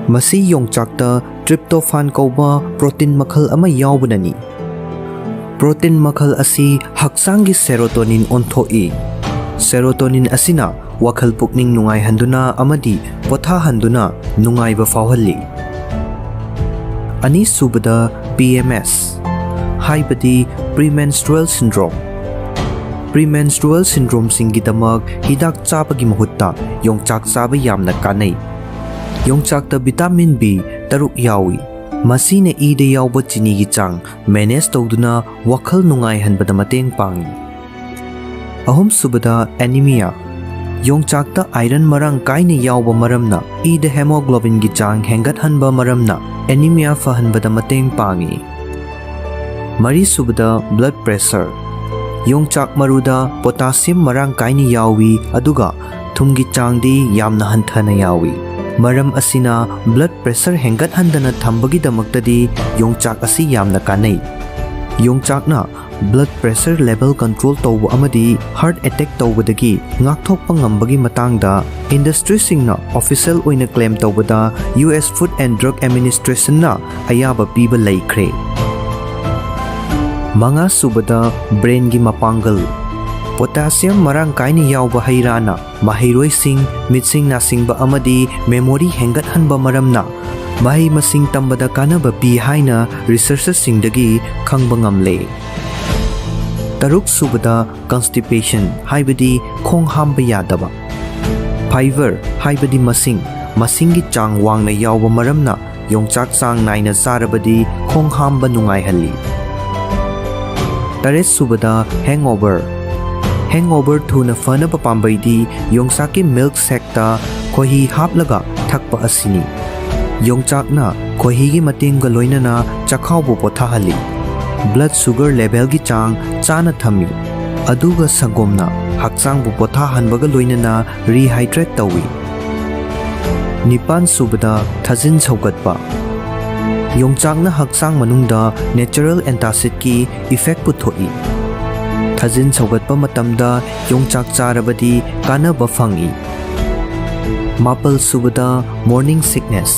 ꯃꯁꯤ ꯌꯣꯡꯆꯥꯛꯇ tryptophan ꯀꯧꯕ protein ꯃꯈꯜ ꯑꯃ ꯌꯥꯎꯕꯅꯅꯤ꯫ Protein ꯃꯈꯜ ꯑꯁꯤ ꯍꯛꯆꯥꯡꯒꯤ serotonin ꯑꯣꯟꯊꯣꯛꯏ꯫ Serotonin ꯑꯁꯤꯅ ꯋꯥꯈꯜ ꯄꯨꯛꯅꯤꯡ ꯅꯨꯡꯉꯥꯏꯍꯟꯗꯨꯅ ꯑꯃꯗꯤ ꯄꯣꯊꯥꯍꯟꯗꯨꯅ ꯅꯨꯡꯉꯥꯏꯕ ꯐꯥꯎꯍꯜꯂꯤ꯫ ꯑꯅꯤꯁꯨꯕꯗ, P M S, ꯍꯥꯏꯕꯗꯤ premenstrual syndrome꯫ Premenstrual syndromeꯁꯤꯡꯒꯤꯗꯃꯛ ꯍꯤꯗꯥꯛ ꯆꯥꯕꯒꯤ ꯃꯍꯨꯠꯇ ꯌꯣꯡꯆꯥꯛ ꯆꯥꯕ ꯌꯥꯝꯅ ꯀꯥꯟꯅꯩ꯫ ꯌꯣꯡꯆꯥꯛꯇ vitamin B ꯇꯔꯨꯛ ꯌꯥꯎꯏ꯫ ꯃꯁꯤꯅ ꯏꯗ ꯌꯥꯎꯕ ꯆꯤꯅꯤꯒꯤ ꯆꯥꯡ manage ꯇꯧꯗꯨꯅ ꯋꯥꯈꯜ ꯅꯨꯡꯉꯥꯏꯍꯟꯕꯗ ꯃꯇꯦꯡ ꯄꯥꯡꯏ꯫ ꯑꯍꯨꯝꯁꯨꯕꯗ, anemia꯫ ꯌꯣꯡꯆꯥꯛꯇ iron ꯃꯔꯥꯡ ꯀꯥꯏꯅ ꯌꯥꯎꯕ ꯃꯔꯝꯅ ꯏꯗ hemoglobinꯒꯤ ꯆꯥꯡ ꯍꯦꯟꯒꯠꯍꯟꯕ ꯃꯔꯝꯅ anemia ꯐꯍꯟꯕꯗ ꯃꯇꯦꯡ ꯄꯥꯡꯏ꯫ ꯃꯔꯤꯁꯨꯕꯗ, blood pressure꯫ ꯌꯣꯡꯆꯥꯛ ꯃꯔꯨꯗ potassium ꯃꯔꯥꯡ ꯀꯥꯏꯅ ꯌꯥꯎꯏ, ꯑꯗꯨꯒ ꯊꯨꯝꯒꯤ ꯆꯥꯡꯗꯤ ꯌꯥꯝꯅ ꯍꯟꯊꯅ ꯌꯥꯎꯏ꯫ ꯃꯔꯝ ꯑꯁꯤꯅ blood pressure ꯍꯦꯟꯒꯠꯍꯟꯗꯅ ꯊꯝꯕꯒꯤꯗꯃꯛꯇꯗꯤ ꯌꯣꯡꯆꯥꯛ ꯑꯁꯤ ꯌꯥꯝꯅ ꯀꯥꯟꯅꯩ꯫ ꯌꯣꯡꯆꯥꯛꯅ blood pressure level control ꯇꯧꯕ ꯑꯃꯗꯤ heart attack ꯇꯧꯕꯗꯒꯤ ꯉꯥꯛꯊꯣꯛꯄ ꯉꯝꯕꯒꯤ ꯃꯇꯥꯡꯗ industryꯁꯤꯡꯅ official ꯑꯣꯏꯅ claim ꯇꯧꯕꯗ U S Food and Drug Administrationꯅ ꯑꯌꯥꯕ ꯄꯤꯕ ꯂꯩꯈ꯭ꯔꯦ꯫ ꯃꯉꯥꯁꯨꯕꯗ, brainꯒꯤ ꯃꯄꯥꯡꯒꯜ꯫ Potassium ꯃꯔꯥꯡ ꯀꯥꯏꯅ ꯌꯥꯎꯕ ꯍꯩ ꯔꯥꯅ ꯃꯍꯩꯔꯣꯏꯁꯤꯡ, ꯃꯤꯠꯁꯤꯡ ꯅꯥꯁꯤꯡꯕ ꯑꯃꯗꯤ memory ꯍꯦꯟꯒꯠꯍꯟꯕ ꯃꯔꯝꯅ ꯃꯍꯩ ꯃꯁꯤꯡ ꯇꯝꯕꯗ ꯀꯥꯟꯅꯕ ꯄꯤ ꯍꯥꯏꯅ researchꯁꯤꯡꯗꯒꯤ ꯈꯪꯕ ꯉꯝꯂꯦ꯫ ꯇꯔꯨꯛꯁꯨꯕꯗ, constipation, ꯍꯥꯏꯕꯗꯤ ꯈꯣꯡ ꯍꯥꯝꯕ ꯌꯥꯗꯕ꯫ Fiber, ꯍꯥꯏꯕꯗꯤ ꯃꯁꯤꯡ, ꯃꯁꯤꯡꯒꯤ ꯆꯥꯡ ꯋꯥꯡꯅ ꯌꯥꯎꯕ ꯃꯔꯝꯅ ꯌꯣꯡꯆꯥꯛ ꯆꯥꯡ ꯅꯥꯏꯅ ꯆꯥꯔꯕꯗꯤ ꯈꯣꯡ ꯍꯥꯝꯕ ꯅꯨꯡꯉꯥꯏꯍꯜꯂꯤ꯫ ꯇꯔꯦꯠꯁꯨꯕꯗ, hangover꯫ Hangover ꯊꯨꯅ ꯐꯅꯕ ꯄꯥꯝꯕꯩꯗꯤ ꯌꯣꯡꯆꯥꯛꯀꯤ milk shakeꯇ ꯈꯣꯏꯍꯤ ꯍꯥꯞꯂꯒ ꯊꯛꯄ ꯑꯁꯤꯅꯤ꯫ ꯌꯣꯡꯆꯥꯛꯅ ꯈꯣꯏꯍꯤꯒꯤ ꯃꯇꯦꯡꯒ ꯂꯣꯏꯅꯅ ꯆꯈꯥꯎꯕꯨ ꯄꯣꯊꯥꯍꯜꯂꯤ꯫ Blood sugar levelꯒꯤ ꯆꯥꯡ ꯆꯥꯅ ꯊꯝꯃꯤ꯫ ꯑꯗꯨꯒ ꯁꯪꯒꯣꯝꯅ ꯍꯛꯆꯥꯡꯕꯨ ꯄꯣꯊꯥꯍꯟꯕꯒ ꯂꯣꯏꯅꯅ rehydrate ꯇꯧꯏ꯫ ꯅꯤꯄꯥꯟꯁꯨꯕꯗ, ꯊꯥꯖꯤꯟ ꯁꯧꯒꯠꯄ꯫ ꯌꯣꯡꯆꯥꯛꯅ ꯍꯛꯆꯥꯡ ꯃꯅꯨꯡꯗ natural antacidꯀꯤ effect ꯄꯨꯊꯣꯛꯏ꯫ ꯊꯥꯖꯤꯟ ꯁꯧꯒꯠꯄ ꯃꯇꯝꯗ ꯌꯣꯡꯆꯥꯛ ꯆꯥꯔꯕꯗꯤ ꯀꯥꯟꯅꯕ ꯐꯪꯏ꯫ ꯃꯥꯄꯜ ꯁꯨꯕꯗ, morning sickness꯫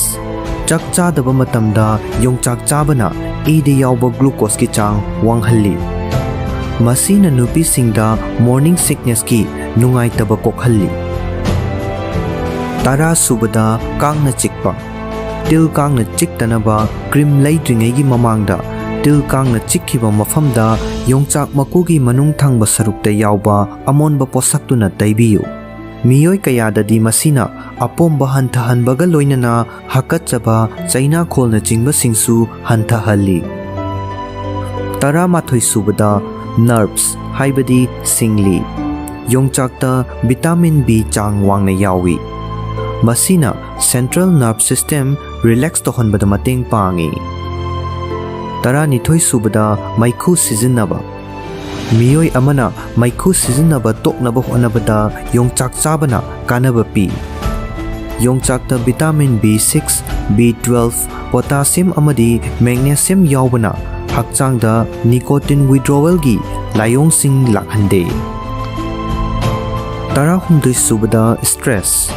ꯆꯥꯛ ꯆꯥꯗꯕ ꯃꯇꯝꯗ ꯌꯣꯡꯆꯥꯛ ꯆꯥꯕꯅ ꯏꯗ ꯌꯥꯎꯕ glucoseꯀꯤ ꯆꯥꯡ ꯋꯥꯡꯍꯜꯂꯤ꯫ ꯃꯁꯤꯅ ꯅꯨꯄꯤꯁꯤꯡꯗ morning sicknessꯀꯤ ꯅꯨꯡꯉꯥꯏꯇꯕ ꯀꯣꯛꯍꯜꯂꯤ꯫ ꯇꯔꯥ ꯁꯨꯕꯗ, ꯀꯥꯡꯅ ꯆꯤꯛꯄ꯫ ꯇꯤꯜ ꯀꯥꯡꯅ ꯆꯤꯛꯇꯅꯕ cream ꯂꯩꯗ꯭ꯔꯤꯉꯩꯒꯤ ꯃꯃꯥꯡꯗ ꯇꯤꯜ ꯀꯥꯡꯅ ꯆꯤꯛꯈꯤꯕ ꯃꯐꯝꯗ ꯌꯣꯡꯆꯥꯛ ꯃꯀꯨꯒꯤ ꯃꯅꯨꯡ ꯊꯪꯕ ꯁꯔꯨꯛꯇ ꯌꯥꯎꯕ ꯑꯃꯣꯟꯕ ꯄꯣꯠꯁꯛꯇꯨꯅ ꯇꯩꯕꯤꯌꯨ꯫ ꯃꯤꯑꯣꯏ ꯀꯌꯥꯗꯗꯤ ꯃꯁꯤꯅ ꯑꯄꯣꯝꯕ ꯍꯟꯊꯍꯟꯕꯒ ꯂꯣꯏꯅꯅ ꯍꯥꯀꯠꯆꯕ, ꯆꯩꯅꯥꯈꯣꯜꯅꯆꯤꯡꯕꯁꯤꯡꯁꯨ ꯍꯟꯊꯍꯜꯂꯤ꯫ ꯇꯔꯥꯃꯥꯊꯣꯏ ꯁꯨꯕꯗ, nerves ꯍꯥꯏꯕꯗꯤ ꯁꯤꯡꯂꯤ꯫ ꯌꯣꯡꯆꯥꯛꯇ vitamin B ꯆꯥꯡ ꯋꯥꯡꯅ ꯌꯥꯎꯏ꯫ ꯃꯁꯤꯅ central nerve system relax ꯇꯧꯍꯟꯕꯗ ꯃꯇꯦꯡ ꯄꯥꯡꯏ꯫ ꯇꯔꯥꯅꯤꯊꯣꯏ ꯁꯨꯕꯗ, ꯃꯩꯈꯨ ꯁꯤꯖꯤꯟꯅꯕ꯫ ꯃꯤꯑꯣꯏ ꯑꯃꯅ ꯃꯩꯈꯨ ꯁꯤꯖꯤꯟꯅꯕ ꯇꯣꯛꯅꯕ ꯍꯣꯠꯅꯕꯗ ꯌꯣꯡꯆꯥꯛ ꯆꯥꯕꯅ ꯀꯥꯟꯅꯕ ꯄꯤ꯫ ꯌꯣꯡꯆꯥꯛꯇ vitamin B six, B twelve, potassium ꯑꯃꯗꯤ magnesium ꯌꯥꯎꯕꯅ ꯍꯛꯆꯥꯡꯗ nicotine withdrawalꯒꯤ ꯂꯥꯏꯑꯣꯡꯁꯤꯡ ꯂꯥꯛꯍꯟꯗꯦ꯫ ꯇꯔꯥꯍꯨꯝꯗꯣꯏ ꯁꯨꯕꯗ, stress꯫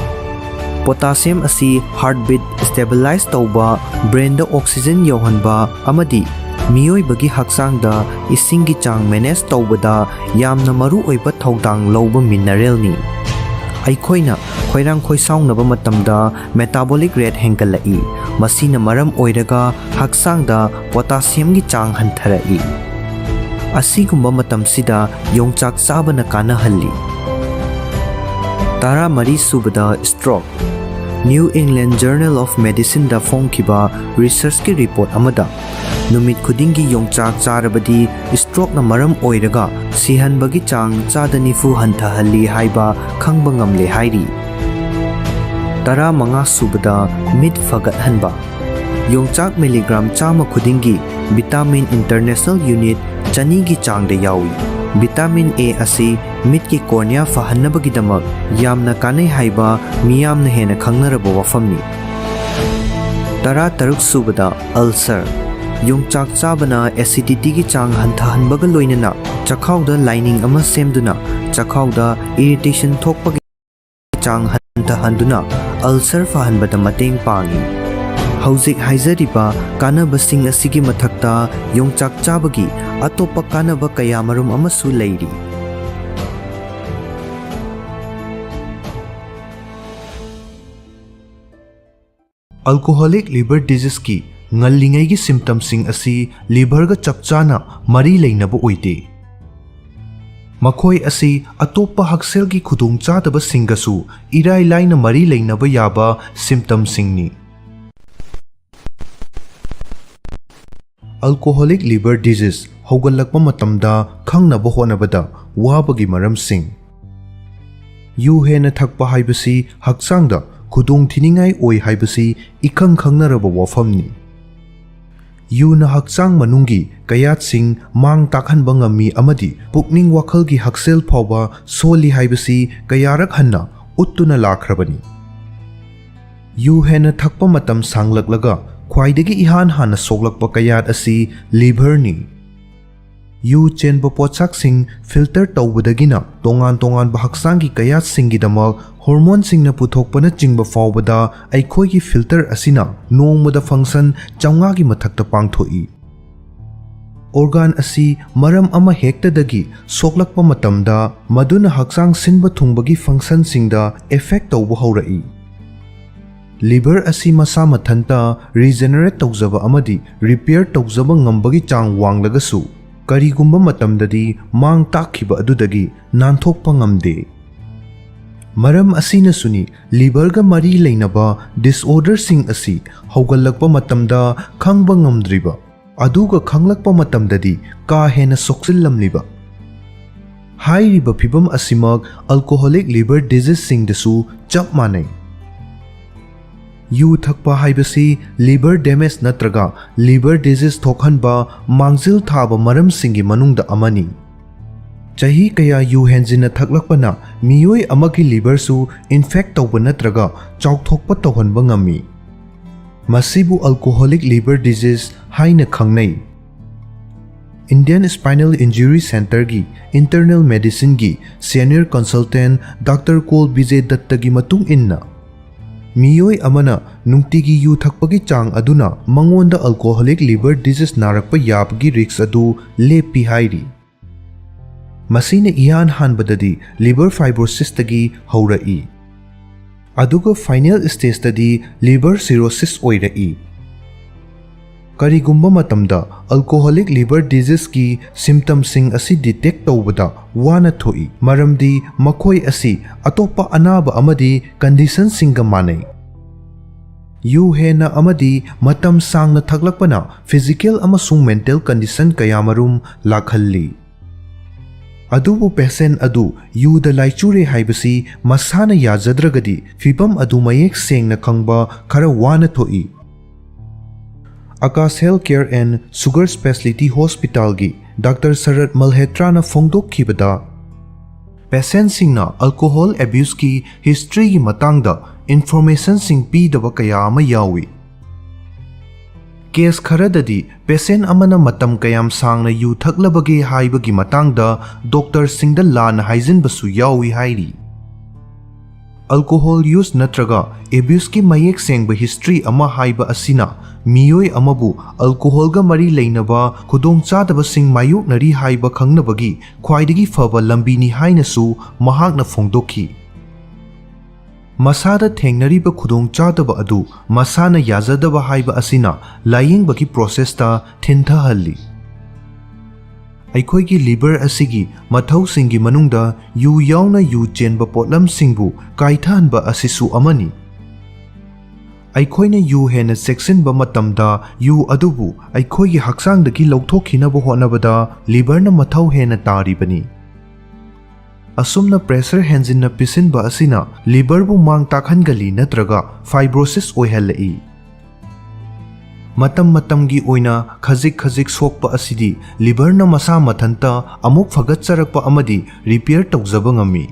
Potassium ꯑꯁꯤ heartbeat stabilize ꯇꯧꯕ, brainꯗ oxygen ꯌꯧꯍꯟꯕ ꯑꯃꯗꯤ ꯃꯤꯑꯣꯏꯕꯒꯤ ꯍꯛꯆꯥꯡꯗ ꯏꯁꯤꯡꯒꯤ ꯆꯥꯡ manage ꯇꯧꯕꯗ ꯌꯥꯝꯅ ꯃꯔꯨꯑꯣꯏꯕ ꯊꯧꯗꯥꯡ ꯂꯧꯕ mineralꯅꯤ꯫ ꯑꯩꯈꯣꯏꯅ ꯈꯣꯏꯔꯥꯡ ꯈꯣꯏꯁꯥꯎꯅꯕ ꯃꯇꯝꯗ metabolic rate ꯍꯦꯟꯒꯠꯂꯛꯏ꯫ ꯃꯁꯤꯅ ꯃꯔꯝ ꯑꯣꯏꯔꯒ ꯍꯛꯆꯥꯡꯗ potassiumꯒꯤ ꯆꯥꯡ ꯍꯟꯊꯔꯛꯏ꯫ ꯑꯁꯤꯒꯨꯝꯕ ꯃꯇꯝꯁꯤꯗ ꯌꯣꯡꯆꯥꯛ ꯆꯥꯕꯅ ꯀꯥꯟꯅꯍꯜꯂꯤ꯫ ꯇꯔꯥꯃꯔꯤ ꯁꯨꯕꯗ, stroke꯫ New England Journal of Medicineꯗ ꯐꯣꯡꯈꯤꯕ researchꯀꯤ report ꯑꯃꯗ ꯅꯨꯃꯤꯠ ꯈꯨꯗꯤꯡꯒꯤ ꯌꯣꯡꯆꯥꯛ ꯆꯥꯔꯕꯗꯤ strokeꯅ ꯃꯔꯝ ꯑꯣꯏꯔꯒ ꯁꯤꯍꯟꯕꯒꯤ ꯆꯥꯡ ꯆꯥꯗ ꯅꯤꯐꯨ ꯍꯟꯊꯍꯜꯂꯤ ꯍꯥꯏꯕ ꯈꯪꯕ ꯉꯝꯂꯦ ꯍꯥꯏꯔꯤ꯫ ꯇꯔꯥꯃꯉꯥ ꯁꯨꯕꯗ, ꯃꯤꯠ ꯐꯒꯠꯍꯟꯕ꯫ ꯌꯣꯡꯆꯥꯛ milligram ꯆꯥꯝꯃ ꯈꯨꯗꯤꯡꯒꯤ vitamin international unit ꯆꯅꯤꯒꯤ ꯆꯥꯡꯗ ꯌꯥꯎꯏ꯫ Vitamin A ꯑꯁꯤ ꯃꯤꯠꯀꯤ cornea ꯐꯍꯟꯅꯕꯒꯤꯗꯃꯛ ꯌꯥꯝꯅ ꯀꯥꯟꯅꯩ ꯍꯥꯏꯕ ꯃꯤꯌꯥꯝꯅ ꯍꯦꯟꯅ ꯈꯪꯅꯔꯕ ꯋꯥꯐꯝꯅꯤ꯫ ꯇꯔꯥꯇꯔꯨꯛ ꯁꯨꯕꯗ, ꯑꯜꯁꯔ꯫ ꯌꯣꯡꯆꯥꯛ ꯆꯥꯕꯅ ꯑꯦꯁꯤꯗꯤꯇꯤꯒꯤ ꯆꯥꯡ ꯍꯟꯊꯍꯟꯕꯒ ꯂꯣꯏꯅꯅ ꯆꯈꯥꯎꯗ ꯂꯥꯏꯅꯤꯡ ꯑꯃ ꯁꯦꯝꯗꯨꯅ ꯆꯈꯥꯎꯗ ꯏꯔꯤꯇꯦꯁꯟ ꯊꯣꯛꯄꯒꯤ ꯆꯥꯡ ꯍꯟꯊꯍꯟꯗꯨꯅ ꯑꯜꯁꯔ ꯐꯍꯟꯕꯗ ꯃꯇꯦꯡ ꯄꯥꯡꯏ꯫ ꯍꯧꯖꯤꯛ ꯍꯥꯏꯖꯔꯤꯕ ꯀꯥꯟꯅꯕꯁꯤꯡ ꯑꯁꯤꯒꯤ ꯃꯊꯛꯇ ꯌꯣꯡꯆꯥꯛ ꯆꯥꯕꯒꯤ ꯑꯇꯣꯞꯄ ꯀꯥꯟꯅꯕ ꯀꯌꯥꯃꯔꯨꯝ ꯑꯃꯁꯨ ꯂꯩꯔꯤ꯫ Alcoholic liver diseaseꯀꯤ ꯉꯜꯂꯤꯉꯩꯒꯤ symptomꯁꯤꯡ ꯑꯁꯤ liverꯒ ꯆꯞ ꯆꯥꯅ ꯃꯔꯤ ꯂꯩꯅꯕ ꯑꯣꯏꯗꯦ꯫ ꯃꯈꯣꯏ ꯑꯁꯤ ꯑꯇꯣꯞꯄ ꯍꯛꯁꯦꯜꯒꯤ ꯈꯨꯗꯣꯡꯆꯥꯗꯕꯁꯤꯡꯒꯁꯨ ꯏꯔꯥꯏ ꯂꯥꯏꯅ ꯃꯔꯤ ꯂꯩꯅꯕ ꯌꯥꯕ symptomꯁꯤꯡꯅꯤ꯫ Alcoholic liver disease ꯍꯧꯒꯠꯂꯛꯄ ꯃꯇꯝꯗ ꯈꯪꯅꯕ ꯍꯣꯠꯅꯕꯗ ꯋꯥꯕꯒꯤ ꯃꯔꯝꯁꯤꯡ꯫ ꯌꯨ ꯍꯦꯟꯅ ꯊꯛꯄ ꯍꯥꯏꯕꯁꯤ ꯍꯛꯆꯥꯡꯗ ꯈꯨꯗꯣꯡꯊꯤꯅꯤꯡꯉꯥꯏ ꯑꯣꯏ ꯍꯥꯏꯕꯁꯤ ꯏꯈꯪ ꯈꯪꯅꯔꯕ ꯋꯥꯐꯝꯅꯤ꯫ ꯌꯨꯅ ꯍꯛꯆꯥꯡ ꯃꯅꯨꯡꯒꯤ ꯀꯌꯥꯠꯁꯤꯡ ꯃꯥꯡ ꯇꯥꯛꯍꯟꯕ ꯉꯝꯃꯤ ꯑꯃꯗꯤ ꯄꯨꯛꯅꯤꯡ ꯋꯥꯈꯜꯒꯤ ꯍꯛꯁꯦꯜ ꯐꯥꯎꯕ ꯁꯣꯜꯂꯤ ꯍꯥꯏꯕꯁꯤ ꯀꯌꯥꯔꯛ ꯍꯟꯅ ꯎꯠꯇꯨꯅ ꯂꯥꯛꯈ꯭ꯔꯕꯅꯤ꯫ ꯌꯨ ꯍꯦꯟꯅ ꯊꯛꯄ ꯃꯇꯝ ꯁꯥꯡꯂꯛꯂꯒ ꯈ꯭ꯋꯥꯏꯗꯒꯤ ꯏꯍꯥꯟ ꯍꯥꯟꯅ ꯁꯣꯛꯂꯛꯄ ꯀꯌꯥꯠ ꯑꯁꯤ liverꯅꯤ꯫ ꯌꯨ ꯆꯦꯟꯕ ꯄꯣꯠꯁꯛꯁꯤꯡ filter ꯇꯧꯕꯗꯒꯤꯅ ꯇꯣꯉꯥꯟ ꯇꯣꯉꯥꯟꯕ ꯍꯛꯆꯥꯡꯒꯤ ꯀꯌꯥꯠꯁꯤꯡꯒꯤꯗꯃꯛ hormoneꯁꯤꯡꯅ ꯄꯨꯊꯣꯛꯄꯅꯆꯤꯡꯕ ꯐꯥꯎꯕꯗ ꯑꯩꯈꯣꯏꯒꯤ filter ꯑꯁꯤꯅ ꯅꯣꯡꯃꯗ function ꯆꯥꯝꯃꯉꯥꯒꯤ ꯃꯊꯛꯇ ꯄꯥꯡꯊꯣꯛꯏ꯫ Organ ꯑꯁꯤ ꯃꯔꯝ ꯑꯃ ꯍꯦꯛꯇꯗꯒꯤ ꯁꯣꯛꯂꯛꯄ ꯃꯇꯝꯗ ꯃꯗꯨꯅ ꯍꯛꯆꯥꯡ ꯁꯤꯟꯕ ꯊꯨꯡꯕꯒꯤ functionꯁꯤꯡꯗ effect ꯇꯧꯕ ꯍꯧꯔꯛꯏ꯫ Liver ꯑꯁꯤ ꯃꯁꯥ ꯃꯊꯟꯇ regenerate ꯇꯧꯖꯕ ꯑꯃꯗꯤ repair ꯇꯧꯖꯕ ꯉꯝꯕꯒꯤ ꯆꯥꯡ ꯋꯥꯡꯂꯒꯁꯨ, ꯀꯔꯤꯒꯨꯝꯕ ꯃꯇꯝꯗꯗꯤ ꯃꯥꯡ ꯇꯥꯛꯈꯤꯕ ꯑꯗꯨꯗꯒꯤ ꯅꯥꯟꯊꯣꯛꯄ ꯉꯝꯗꯦ꯫ ꯃꯔꯝ ꯑꯁꯤꯅꯁꯨꯅꯤ liverꯒ ꯃꯔꯤ ꯂꯩꯅꯕ disorderꯁꯤꯡ ꯑꯁꯤ ꯍꯧꯒꯠꯂꯛꯄ ꯃꯇꯝꯗ ꯈꯪꯕ ꯉꯝꯗ꯭ꯔꯤꯕ, ꯑꯗꯨꯒ ꯈꯪꯂꯛꯄ ꯃꯇꯝꯗꯗꯤ ꯀꯥ ꯍꯦꯟꯅ ꯁꯣꯛꯆꯤꯜꯂꯝꯂꯤꯕ꯫ ꯍꯥꯏꯔꯤꯕ ꯐꯤꯚꯝ ꯑꯁꯤꯃꯛ alcoholic liver diseaseꯁꯤꯡꯗꯁꯨ ꯆꯞ ꯃꯥꯟꯅꯩ꯫ ꯌꯨ ꯊꯛꯄ ꯍꯥꯏꯕꯁꯤ liver damage ꯅꯠꯇ꯭ꯔꯒ liver disease ꯊꯣꯛꯍꯟꯕ ꯃꯥꯡꯖꯤꯜ ꯊꯥꯕ ꯃꯔꯝꯁꯤꯡꯒꯤ ꯃꯅꯨꯡꯗ ꯑꯃꯅꯤ꯫ ꯆꯍꯤ ꯀꯌꯥ ꯌꯨ ꯍꯦꯟꯖꯤꯟꯅ ꯊꯛꯂꯛꯄꯅ ꯃꯤꯑꯣꯏ ꯑꯃꯒꯤ liverꯁꯨ infect ꯇꯧꯕ ꯅꯠꯇ꯭ꯔꯒ ꯆꯥꯎꯊꯣꯛꯄ ꯇꯧꯍꯟꯕ ꯉꯝꯃꯤ꯫ ꯃꯁꯤꯕꯨ alcoholic liver disease ꯍꯥꯏꯅ ꯈꯪꯅꯩ꯫ Indian Spinal Injury Centreꯒꯤ Internal Medicineꯒꯤ Senior Consultant Doctor col Bijay ꯗꯠꯇꯒꯤ ꯃꯇꯨꯡ ꯏꯟꯅ, ꯃꯤꯑꯣꯏ ꯑꯃꯅ ꯅꯨꯡꯇꯤꯒꯤ ꯌꯨ ꯊꯛꯄꯒꯤ ꯆꯥꯡ ꯑꯗꯨꯅ ꯃꯉꯣꯟꯗ alcoholic liver disease ꯅꯥꯔꯛꯄ ꯌꯥꯕꯒꯤ risk ꯑꯗꯨ ꯂꯦꯞꯄꯤ ꯍꯥꯏꯔꯤ꯫ ꯃꯁꯤꯅ ꯏꯍꯥꯟ ꯍꯥꯟꯕꯗꯗꯤ liver fibrosisꯇꯒꯤ ꯍꯧꯔꯛꯏ, ꯑꯗꯨꯒ final stageꯇꯗꯤ liver cirrhosis ꯑꯣꯏꯔꯛꯏ꯫ ꯀꯔꯤꯒꯨꯝꯕ ꯃꯇꯝꯗ alcoholic liver diseaseꯀꯤ symptomꯁꯤꯡ ꯑꯁꯤ detect ꯇꯧꯕꯗ ꯋꯥꯅ ꯊꯣꯛꯏ, ꯃꯔꯝꯗꯤ ꯃꯈꯣꯏ ꯑꯁꯤ ꯑꯇꯣꯞꯄ ꯑꯅꯥꯕ ꯑꯃꯗꯤ conditionꯁꯤꯡꯒ ꯃꯥꯟꯅꯩ꯫ ꯌꯨ ꯍꯦꯟꯅ ꯑꯃꯗꯤ ꯃꯇꯝ ꯁꯥꯡꯅ ꯊꯛꯂꯛꯄꯅ physical ꯑꯃꯁꯨꯡ mental condition ꯀꯌꯥꯃꯔꯨꯝ ꯂꯥꯛꯍꯜꯂꯤ꯫ ꯑꯗꯨꯕꯨ patient ꯑꯗꯨ ꯌꯨꯗ ꯂꯥꯏꯆꯨꯔꯦ ꯍꯥꯏꯕꯁꯤ ꯃꯁꯥꯅ ꯌꯥꯖꯗ꯭ꯔꯒꯗꯤ ꯐꯤꯚꯝ ꯑꯗꯨ ꯃꯌꯦꯛ ꯁꯦꯡꯅ ꯈꯪꯕ ꯈꯔ ꯋꯥꯅ ꯊꯣꯛꯏ꯫ Akash Health Care and Sugar Speciality Hospitalꯒꯤ Doctor ꯁꯔꯠ ꯃꯜꯍꯦꯇ꯭ꯔꯥꯅ ꯐꯣꯡꯗꯣꯛꯈꯤꯕꯗ, patientꯁꯤꯡꯅ alcohol abuseꯀꯤ historyꯒꯤ ꯃꯇꯥꯡꯗ informationꯁꯤꯡ ꯄꯤꯗꯕ ꯀꯌꯥ ꯑꯃ ꯌꯥꯎꯏ꯫ Case ꯈꯔꯗꯗꯤ patient ꯑꯃꯅ ꯃꯇꯝ ꯀꯌꯥꯝ ꯁꯥꯡꯅ ꯌꯨ ꯊꯛꯂꯕꯒꯦ ꯍꯥꯏꯕꯒꯤ ꯃꯇꯥꯡꯗ doctorꯁꯤꯡꯗ ꯂꯥꯟꯅ ꯍꯥꯏꯖꯤꯟꯕꯁꯨ ꯌꯥꯎꯏ ꯍꯥꯏꯔꯤ꯫ Alcohol use ꯅꯠꯇ꯭ꯔꯒ abuseꯀꯤ ꯃꯌꯦꯛ ꯁꯦꯡꯕ history ꯑꯃ ꯍꯥꯏꯕ ꯑꯁꯤꯅ ꯃꯤꯑꯣꯏ ꯑꯃꯕꯨ alcoholꯒ ꯃꯔꯤ ꯂꯩꯅꯕ ꯈꯨꯗꯣꯡꯆꯥꯗꯕꯁꯤꯡ ꯃꯥꯌꯣꯛꯅꯔꯤ ꯍꯥꯏꯕ ꯈꯪꯅꯕꯒꯤ ꯈ꯭ꯋꯥꯏꯗꯒꯤ ꯐꯕ ꯂꯝꯕꯤꯅꯤ ꯍꯥꯏꯅꯁꯨ ꯃꯍꯥꯛꯅ ꯐꯣꯡꯗꯣꯛꯈꯤ꯫ ꯃꯁꯥꯗ ꯊꯦꯡꯅꯔꯤꯕ ꯈꯨꯗꯣꯡꯆꯥꯗꯕ ꯑꯗꯨ ꯃꯁꯥꯅ ꯌꯥꯖꯗꯕ ꯍꯥꯏꯕ ꯑꯁꯤꯅ ꯂꯥꯌꯦꯡꯕꯒꯤ processꯇ ꯊꯤꯟꯊꯍꯜꯂꯤ꯫ ꯑꯩꯈꯣꯏꯒꯤ liver ꯑꯁꯤꯒꯤ ꯃꯊꯧꯁꯤꯡꯒꯤ ꯃꯅꯨꯡꯗ ꯌꯨ ꯌꯥꯎꯅ ꯌꯨ ꯆꯦꯟꯕ ꯄꯣꯠꯂꯝꯁꯤꯡꯕꯨ ꯀꯥꯏꯊꯍꯟꯕ ꯑꯁꯤꯁꯨ ꯑꯃꯅꯤ꯫ ꯑꯩꯈꯣꯏꯅ ꯌꯨ ꯍꯦꯟꯅ ꯆꯦꯛꯁꯤꯟꯕ ꯃꯇꯝꯗ ꯌꯨ ꯑꯗꯨꯕꯨ ꯑꯩꯈꯣꯏꯒꯤ ꯍꯛꯆꯥꯡꯗꯒꯤ ꯂꯧꯊꯣꯛꯈꯤꯅꯕ ꯍꯣꯠꯅꯕꯗ liverꯅ ꯃꯊꯧ ꯍꯦꯟꯅ ꯇꯥꯔꯤꯕꯅꯤ꯫ ꯑꯁꯨꯝꯅ pressure ꯍꯦꯟꯖꯤꯟꯅ ꯄꯤꯁꯤꯟꯕ ꯑꯁꯤꯅ liverꯕꯨ ꯃꯥꯡ ꯇꯥꯛꯍꯟꯒꯜꯂꯤ ꯅꯠꯇ꯭ꯔꯒ fibrosis ꯑꯣꯏꯍꯜꯂꯛꯏ꯫ ꯃꯇꯝ ꯃꯇꯝꯒꯤ ꯑꯣꯏꯅ ꯈꯖꯤꯛ ꯈꯖꯤꯛ ꯁꯣꯛꯄ ꯑꯁꯤꯗꯤ liverꯅ ꯃꯁꯥ ꯃꯊꯟꯇ ꯑꯃꯨꯛ ꯐꯒꯠꯆꯔꯛꯄ ꯑꯃꯗꯤ repair ꯇꯧꯖꯕ ꯉꯝꯃꯤ꯫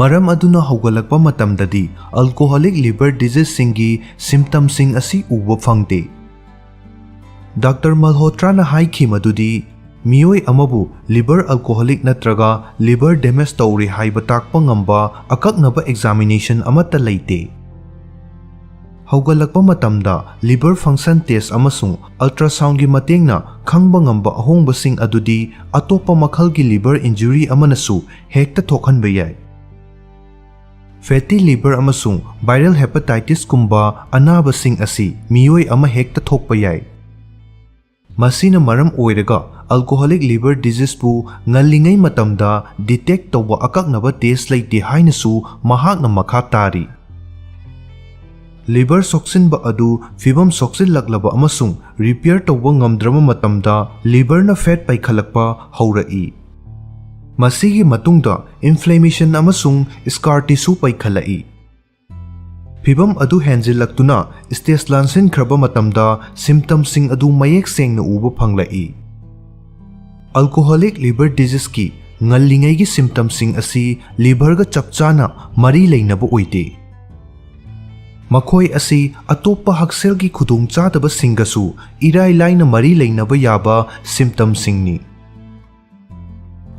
ꯃꯔꯝ ꯑꯗꯨꯅ ꯍꯧꯒꯠꯂꯛꯄ ꯃꯇꯝꯗꯗꯤ alcoholic liver diseaseꯁꯤꯡꯒꯤ symptomꯁꯤꯡ ꯑꯁꯤ ꯎꯕ ꯐꯪꯗꯦ꯫ ꯗꯥꯛꯇꯔ ꯃꯜꯍꯣꯇ꯭ꯔꯥꯅ ꯍꯥꯏꯈꯤ ꯃꯗꯨꯗꯤ ꯃꯤꯑꯣꯏ ꯑꯃꯕꯨ liver alcoholic ꯅꯠꯇ꯭ꯔꯒ liver damage ꯇꯧꯔꯦ ꯍꯥꯏꯕ ꯇꯥꯛꯄ ꯉꯝꯕ ꯑꯀꯛꯅꯕ examination ꯑꯃꯠꯇ ꯂꯩꯇꯦ꯫ ꯍꯧꯒꯠꯂꯛꯄ ꯃꯇꯝꯗ liver function test ꯑꯃꯁꯨꯡ ultrasoundꯒꯤ ꯃꯇꯦꯡꯅ ꯈꯪꯕ ꯉꯝꯕ ꯑꯍꯣꯡꯕꯁꯤꯡ ꯑꯗꯨꯗꯤ ꯑꯇꯣꯞꯄ ꯃꯈꯜꯒꯤ liver injury ꯑꯃꯅꯁꯨ ꯍꯦꯛꯇ ꯊꯣꯛꯍꯟꯕ ꯌꯥꯏ꯫ Fatty liver ꯑꯃꯁꯨꯡ viral hepatitisꯀꯨꯝꯕ ꯑꯅꯥꯕꯁꯤꯡ ꯑꯁꯤ ꯃꯤꯑꯣꯏ ꯑꯃ ꯍꯦꯛꯇ ꯊꯣꯛꯄ ꯌꯥꯏ꯫ ꯃꯁꯤꯅ ꯃꯔꯝ ꯑꯣꯏꯔꯒ alcoholic liver diseaseꯄꯨ ꯉꯜꯂꯤꯉꯩ ꯃꯇꯝꯗ detect ꯇꯧꯕ ꯑꯀꯛꯅꯕ test ꯂꯩꯇꯦ ꯍꯥꯏꯅꯁꯨ ꯃꯍꯥꯛꯅ ꯃꯈꯥ ꯇꯥꯔꯤ꯫ Liver ꯁꯣꯛꯆꯤꯟꯕ ꯑꯗꯨ ꯐꯤꯚꯝ ꯁꯣꯛꯆꯤꯜꯂꯛꯂꯕ ꯑꯃꯁꯨꯡ repair ꯇꯧꯕ ꯉꯝꯗ꯭ꯔꯕ ꯃꯇꯝꯗ liverꯅ fat ꯄꯩꯈꯠꯂꯛꯄ ꯍꯧꯔꯛꯏ꯫ ꯃꯁꯤꯒꯤ ꯃꯇꯨꯡꯗ inflammation ꯑꯃꯁꯨꯡ scar tissue ꯄꯩꯈꯠꯂꯛꯏ꯫ ꯐꯤꯚꯝ ꯑꯗꯨ ꯍꯦꯟꯖꯤꯜꯂꯛꯇꯨꯅ stage ꯂꯥꯟꯁꯤꯟꯈ꯭ꯔꯕ ꯃꯇꯝꯗ symptomꯁꯤꯡ ꯑꯗꯨ ꯃꯌꯦꯛ ꯁꯦꯡꯅ ꯎꯕ ꯐꯪꯂꯛꯏ꯫ Alcoholic liver diseaseꯀꯤ ꯉꯜꯂꯤꯉꯩꯒꯤ symptomꯁꯤꯡ ꯑꯁꯤ liverꯒ ꯆꯞ ꯆꯥꯅ ꯃꯔꯤ ꯂꯩꯅꯕ ꯑꯣꯏꯗꯦ꯫ ꯃꯈꯣꯏ ꯑꯁꯤ ꯑꯇꯣꯞꯄ ꯍꯛꯁꯦꯜꯒꯤ ꯈꯨꯗꯣꯡꯆꯥꯗꯕꯁꯤꯡꯒꯁꯨ ꯏꯔꯥꯏ ꯂꯥꯏꯅ ꯃꯔꯤ ꯂꯩꯅꯕ ꯌꯥꯕ symptomꯁꯤꯡꯅꯤ꯫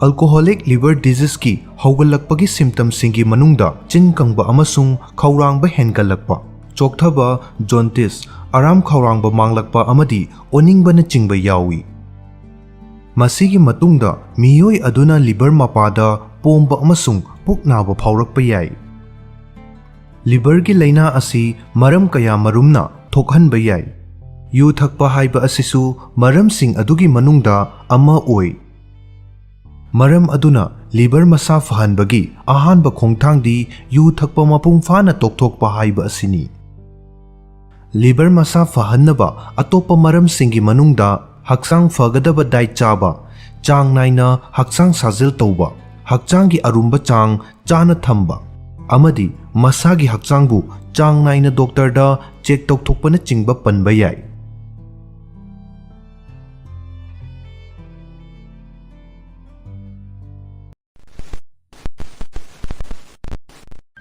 Alcoholic liver diseaseꯀꯤ ꯍꯧꯒꯠꯂꯛꯄꯒꯤ symptomꯁꯤꯡꯒꯤ ꯃꯅꯨꯡꯗ ꯆꯤꯟ ꯀꯪꯕ ꯑꯃꯁꯨꯡ ꯈꯧꯔꯥꯡꯕ ꯍꯦꯟꯒꯠꯂꯛꯄ, ꯆꯣꯛꯊꯕ, jaundice, ꯑꯔꯥꯝ ꯈꯧꯔꯥꯡꯕ ꯃꯥꯡꯂꯛꯄ ꯑꯃꯗꯤ ꯑꯣꯅꯤꯡꯕꯅꯆꯤꯡꯕ ꯌꯥꯎꯏ꯫ ꯃꯁꯤꯒꯤ ꯃꯇꯨꯡꯗ ꯃꯤꯑꯣꯏ ꯑꯗꯨꯅ liver ꯃꯄꯥꯗ ꯄꯣꯝꯕ ꯑꯃꯁꯨꯡ ꯄꯨꯛ ꯅꯥꯕ ꯐꯥꯎꯔꯛꯄ ꯌꯥꯏ꯫ Liverꯒꯤ ꯂꯥꯏꯅꯥ ꯑꯁꯤ ꯃꯔꯝ ꯀꯌꯥ ꯃꯔꯨꯝꯅ ꯊꯣꯛꯍꯟꯕ ꯌꯥꯏ꯫ ꯌꯨ ꯊꯛꯄ ꯍꯥꯏꯕ ꯑꯁꯤꯁꯨ ꯃꯔꯝꯁꯤꯡ ꯑꯗꯨꯒꯤ ꯃꯅꯨꯡꯗ ꯑꯃ ꯑꯣꯏ꯫ ꯃꯔꯝ ꯑꯗꯨꯅ liver ꯃꯁꯥ ꯐꯍꯟꯕꯒꯤ ꯑꯍꯥꯟꯕ ꯈꯣꯡꯊꯥꯡꯗꯤ ꯌꯨ ꯊꯛꯄ ꯃꯄꯨꯡ ꯐꯥꯅ ꯇꯣꯛꯊꯣꯛꯄ ꯍꯥꯏꯕ ꯑꯁꯤꯅꯤ꯫ Liver ꯃꯁꯥ ꯐꯍꯟꯅꯕ ꯑꯇꯣꯞꯄ ꯃꯔꯝꯁꯤꯡꯒꯤ ꯃꯅꯨꯡꯗ ꯍꯛꯆꯥꯡ ꯐꯒꯗꯕ diet ꯆꯥꯕ, ꯆꯥꯡ ꯅꯥꯏꯅ ꯍꯛꯆꯥꯡ ꯁꯥꯖꯦꯜ ꯇꯧꯕ, ꯍꯛꯆꯥꯡꯒꯤ ꯑꯔꯨꯝꯕ ꯆꯥꯡ ꯆꯥꯅ ꯊꯝꯕ, ꯑꯃꯗꯤ ꯃꯁꯥꯒꯤ ꯍꯛꯆꯥꯡꯕꯨ ꯆꯥꯡ ꯅꯥꯏꯅ doctorꯗ check ꯇꯧꯊꯣꯛꯄꯅꯆꯤꯡꯕ ꯄꯟꯕ ꯌꯥꯏ꯫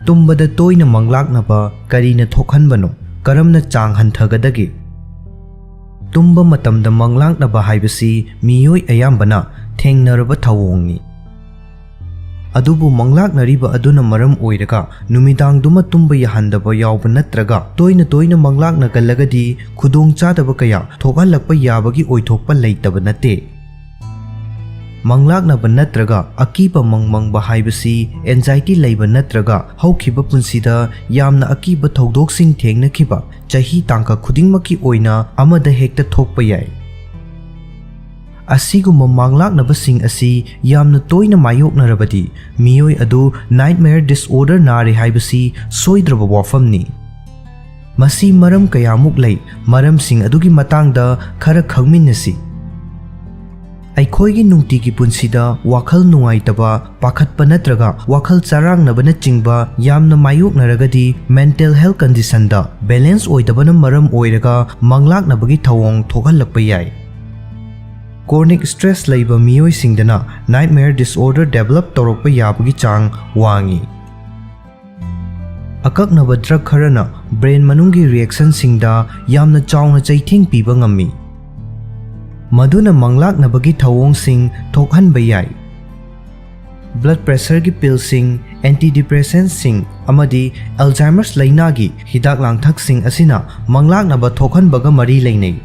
ꯇꯨꯝꯕꯗ ꯇꯣꯏꯅ ꯃꯪꯂꯥꯛꯅꯕ ꯀꯔꯤꯅ ꯊꯣꯛꯍꯟꯕꯅꯣ? ꯀꯔꯝꯅ ꯆꯥꯡ ꯍꯟꯊꯒꯗꯒꯦ? ꯇꯨꯝꯕ ꯃꯇꯝꯗ ꯃꯪꯂꯥꯛꯅꯕ ꯍꯥꯏꯕꯁꯤ ꯃꯤꯑꯣꯏ ꯑꯌꯥꯝꯕꯅ ꯊꯦꯡꯅꯔꯕ ꯊꯧꯑꯣꯡꯅꯤ꯫ ꯑꯗꯨꯕꯨ ꯃꯪꯂꯥꯛꯅꯔꯤꯕ ꯑꯗꯨꯅ ꯃꯔꯝ ꯑꯣꯏꯔꯒ ꯅꯨꯃꯤꯗꯥꯡꯗꯨꯃ ꯇꯨꯝꯕ ꯌꯥꯍꯟꯗꯕ ꯌꯥꯎꯕ ꯅꯠꯇ꯭ꯔꯒ ꯇꯣꯏꯅ ꯇꯣꯏꯅ ꯃꯪꯂꯥꯛꯅꯒꯜꯂꯒꯗꯤ ꯈꯨꯗꯣꯡꯆꯥꯗꯕ ꯀꯌꯥ ꯊꯣꯛꯍꯜꯂꯛꯄ ꯌꯥꯕꯒꯤ ꯑꯣꯏꯊꯣꯛꯄ ꯂꯩꯇꯕ ꯅꯠꯇꯦ꯫ ꯃꯪꯂꯥꯛꯅꯕ ꯅꯠꯇ꯭ꯔꯒ ꯑꯀꯤꯕ ꯃꯪ ꯃꯪꯕ ꯍꯥꯏꯕꯁꯤ anxiety ꯂꯩꯕ ꯅꯠꯇ꯭ꯔꯒ ꯍꯧꯈꯤꯕ ꯄꯨꯟꯁꯤꯗ ꯌꯥꯝꯅ ꯑꯀꯤꯕ ꯊꯧꯗꯣꯛꯁꯤꯡ ꯊꯦꯡꯅꯈꯤꯕ ꯆꯍꯤ ꯇꯥꯡꯀꯛ ꯈꯨꯗꯤꯡꯃꯛꯀꯤ ꯑꯣꯏꯅ ꯑꯃꯗ ꯍꯦꯛꯇ ꯊꯣꯛꯄ ꯌꯥꯏ꯫ ꯑꯁꯤꯒꯨꯝꯕ ꯃꯪꯂꯥꯛꯅꯕꯁꯤꯡ ꯑꯁꯤ ꯌꯥꯝꯅ ꯇꯣꯏꯅ ꯃꯥꯌꯣꯛꯅꯔꯕꯗꯤ ꯃꯤꯑꯣꯏ ꯑꯗꯨ nightmare disorder ꯅꯥꯔꯦ ꯍꯥꯏꯕꯁꯤ ꯁꯣꯏꯗ꯭ꯔꯕ ꯋꯥꯐꯝꯅꯤ꯫ ꯃꯁꯤ ꯃꯔꯝ ꯀꯌꯥꯃꯨꯛ ꯂꯩ, ꯃꯔꯝꯁꯤꯡ ꯑꯗꯨꯒꯤ ꯃꯇꯥꯡꯗ ꯈꯔ ꯈꯪꯃꯤꯟꯅꯁꯤ꯫ ꯑꯩꯈꯣꯏꯒꯤ ꯅꯨꯡꯇꯤꯒꯤ ꯄꯨꯟꯁꯤꯗ ꯋꯥꯈꯜ ꯅꯨꯡꯉꯥꯏꯇꯕ, ꯄꯥꯈꯠꯄ ꯅꯠꯇ꯭ꯔꯒ ꯋꯥꯈꯜ ꯆꯔꯥꯡꯅꯕꯅꯆꯤꯡꯕ ꯌꯥꯝꯅ ꯃꯥꯌꯣꯛꯅꯔꯒꯗꯤ mental health condition ꯗ balance ꯑꯣꯏꯗꯕꯅ ꯃꯔꯝ ꯑꯣꯏꯔꯒ ꯃꯪꯂꯥꯛꯅꯕꯒꯤ ꯊꯧꯑꯣꯡ ꯊꯣꯛꯍꯜꯂꯛꯄ ꯌꯥꯏ꯫ Chronic stress ꯂꯩꯕ ꯃꯤꯑꯣꯏꯁꯤꯡꯗꯅ nightmare disorder develop ꯇꯧꯔꯛꯄ ꯌꯥꯕꯒꯤ ꯆꯥꯡ ꯋꯥꯡꯏ꯫ ꯑꯀꯛꯅꯕ drug ꯈꯔꯅ brain ꯃꯅꯨꯡꯒꯤ reaction ꯁꯤꯡꯗ ꯌꯥꯝꯅ ꯆꯥꯎꯅ ꯆꯩꯊꯦꯡ ꯄꯤꯕ ꯉꯝꯃꯤ, ꯃꯗꯨꯅ ꯃꯪꯂꯥꯛꯅꯕꯒꯤ ꯊꯧꯑꯣꯡꯁꯤꯡ ꯊꯣꯛꯍꯟꯕ ꯌꯥꯏ꯫ Blood pressure ꯒꯤ pill ꯁꯤꯡ, antidepressant ꯁꯤꯡ, ꯑꯃꯗꯤ Alzheimer's ꯂꯥꯏꯅꯥꯒꯤ ꯍꯤꯗꯥꯛ ꯂꯥꯡꯊꯛꯁꯤꯡ ꯑꯁꯤꯅ ꯃꯪꯂꯥꯛꯅꯕ ꯊꯣꯛꯍꯟꯕꯒ ꯃꯔꯤ ꯂꯩꯅꯩ꯫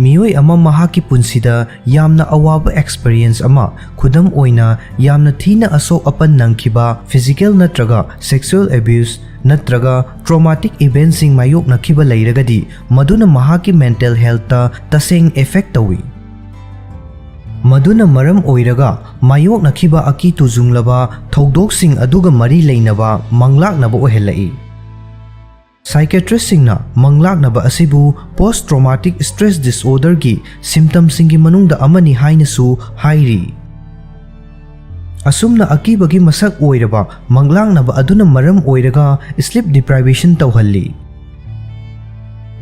ꯃꯤꯑꯣꯏ ꯑꯃ ꯃꯍꯥꯛꯀꯤ ꯄꯨꯟꯁꯤꯗ ꯌꯥꯝꯅ ꯑꯋꯥꯕ experience ꯑꯃ, ꯈꯨꯗꯝ ꯑꯣꯏꯅ, ꯌꯥꯝꯅ ꯊꯤꯅ ꯑꯁꯣꯛ ꯑꯄꯟ ꯅꯪꯈꯤꯕ, physical ꯅꯠꯇ꯭ꯔꯒ sexual abuse ꯅꯠꯇ꯭ꯔꯒ traumatic event ꯁꯤꯡ ꯃꯥꯌꯣꯛꯅꯈꯤꯕ ꯂꯩꯔꯒꯗꯤ, ꯃꯗꯨꯅ ꯃꯍꯥꯛꯀꯤ mental health ꯇ ꯇꯁꯦꯡ effect ꯇꯧꯏ꯫ ꯃꯗꯨꯅ ꯃꯔꯝ ꯑꯣꯏꯔꯒ ꯃꯥꯌꯣꯛꯅꯈꯤꯕ ꯑꯀꯤ ꯇꯨꯖꯨꯡꯂꯕ ꯊꯧꯗꯣꯛꯁꯤꯡ ꯑꯗꯨꯒ ꯃꯔꯤ ꯂꯩꯅꯕ ꯃꯪꯂꯥꯛꯅꯕ ꯑꯣꯏꯍꯜꯂꯛꯏ꯫ Psychiatrist ꯁꯤꯡꯅ ꯃꯪꯂꯥꯛꯅꯕ ꯑꯁꯤꯕꯨ post traumatic stress disorder ꯒꯤ symptom ꯁꯤꯡꯒꯤ ꯃꯅꯨꯡꯗ ꯑꯃꯅꯤ ꯍꯥꯏꯅꯁꯨ ꯍꯥꯏꯔꯤ꯫ ꯑꯁꯨꯝꯅ ꯑꯀꯤꯕꯒꯤ ꯃꯁꯛ ꯑꯣꯏꯔꯕ ꯃꯪꯂꯥꯛꯅꯕ ꯑꯗꯨꯅ ꯃꯔꯝ ꯑꯣꯏꯔꯒ sleep deprivation ꯇꯧꯍꯜꯂꯤ꯫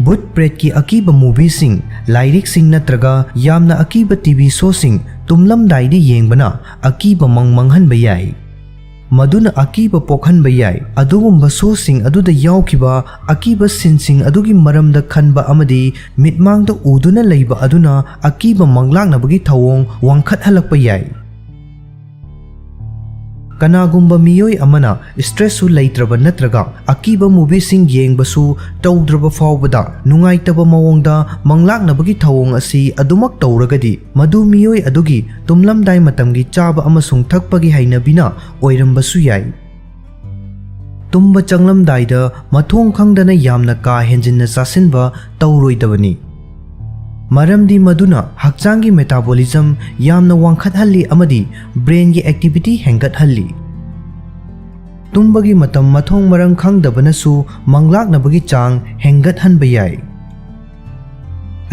ꯚꯨꯠ ꯄ꯭ꯔꯦꯠꯀꯤ ꯑꯀꯤꯕ movie ꯁꯤꯡ, ꯂꯥꯏꯔꯤꯛꯁꯤꯡ ꯅꯠꯇ꯭ꯔꯒ ꯌꯥꯝꯅ ꯑꯀꯤꯕ TV show ꯁꯤꯡ ꯇꯨꯝꯂꯝꯗꯥꯏꯗ ꯌꯦꯡꯕꯅ ꯑꯀꯤꯕ ꯃꯪ ꯃꯪꯍꯟꯕ ꯌꯥꯏ꯫ ꯃꯗꯨꯅ ꯑꯀꯤꯕ ꯄꯣꯛꯍꯟꯕ ꯌꯥꯏ꯫ ꯑꯗꯨꯒꯨꯝꯕ ꯁꯣꯁꯤꯡ ꯑꯗꯨꯗ ꯌꯥꯎꯈꯤꯕ ꯑꯀꯤꯕ ꯁꯤꯟꯁꯤꯡ ꯑꯗꯨꯒꯤ ꯃꯔꯝꯗ ꯈꯟꯕ ꯑꯃꯗꯤ ꯃꯤꯠꯃꯥꯡꯗ ꯎꯗꯨꯅ ꯂꯩꯕ ꯑꯗꯨꯅ ꯑꯀꯤꯕ ꯃꯪꯂꯥꯛꯅꯕꯒꯤ ꯊꯧꯑꯣꯡ ꯋꯥꯡꯈꯠꯍꯜꯂꯛꯄ ꯌꯥꯏ꯫ ꯀꯅꯥꯒꯨꯝꯕ ꯃꯤꯑꯣꯏ ꯑꯃꯅ ꯁ꯭ꯇ꯭ꯔꯦꯁꯁꯨ ꯂꯩꯇ꯭ꯔꯕ ꯅꯠꯇ꯭ꯔꯒ ꯑꯀꯤꯕ ꯃꯨꯚꯤꯁꯤꯡ ꯌꯦꯡꯕꯁꯨ ꯇꯧꯗ꯭ꯔꯕ ꯐꯥꯎꯕꯗ ꯅꯨꯡꯉꯥꯏꯇꯕ ꯃꯑꯣꯡꯗ ꯃꯪꯂꯥꯛꯅꯕꯒꯤ ꯊꯧꯑꯣꯡ ꯑꯁꯤ ꯑꯗꯨꯃꯛ ꯇꯧꯔꯒꯗꯤ, ꯃꯗꯨ ꯃꯤꯑꯣꯏ ꯑꯗꯨꯒꯤ ꯇꯨꯝꯂꯝꯗꯥꯏ ꯃꯇꯝꯒꯤ ꯆꯥꯕ ꯑꯃꯁꯨꯡ ꯊꯛꯄꯒꯤ ꯍꯩꯅꯕꯤꯅ ꯑꯣꯏꯔꯝꯕꯁꯨ ꯌꯥꯏ꯫ ꯇꯨꯝꯕ ꯆꯪꯂꯝꯗꯥꯏꯗ ꯃꯊꯣꯡ ꯈꯪꯗꯅ ꯌꯥꯝꯅ ꯀꯥ ꯍꯦꯟꯖꯤꯟꯅ ꯆꯥꯁꯤꯟꯕ ꯇꯧꯔꯣꯏꯗꯕꯅꯤ, ꯃꯔꯝꯗꯤ ꯃꯗꯨꯅ ꯍꯛꯆꯥꯡꯒꯤ ꯃꯦꯇꯥꯕꯣꯂꯤꯖꯝ ꯌꯥꯝꯅ ꯋꯥꯡꯈꯠꯍꯜꯂꯤ ꯑꯃꯗꯤ ꯕ꯭ꯔꯦꯟꯒꯤ ꯑꯦꯛꯇꯤꯚꯤꯇꯤ ꯍꯦꯟꯒꯠꯍꯜꯂꯤ꯫ ꯇꯨꯝꯕꯒꯤ ꯃꯇꯝ ꯃꯊꯣꯡ ꯃꯔꯝ ꯈꯪꯗꯕꯅꯁꯨ ꯃꯪꯂꯥꯛꯅꯕꯒꯤ ꯆꯥꯡ ꯍꯦꯟꯒꯠꯍꯟꯕ ꯌꯥꯏ꯫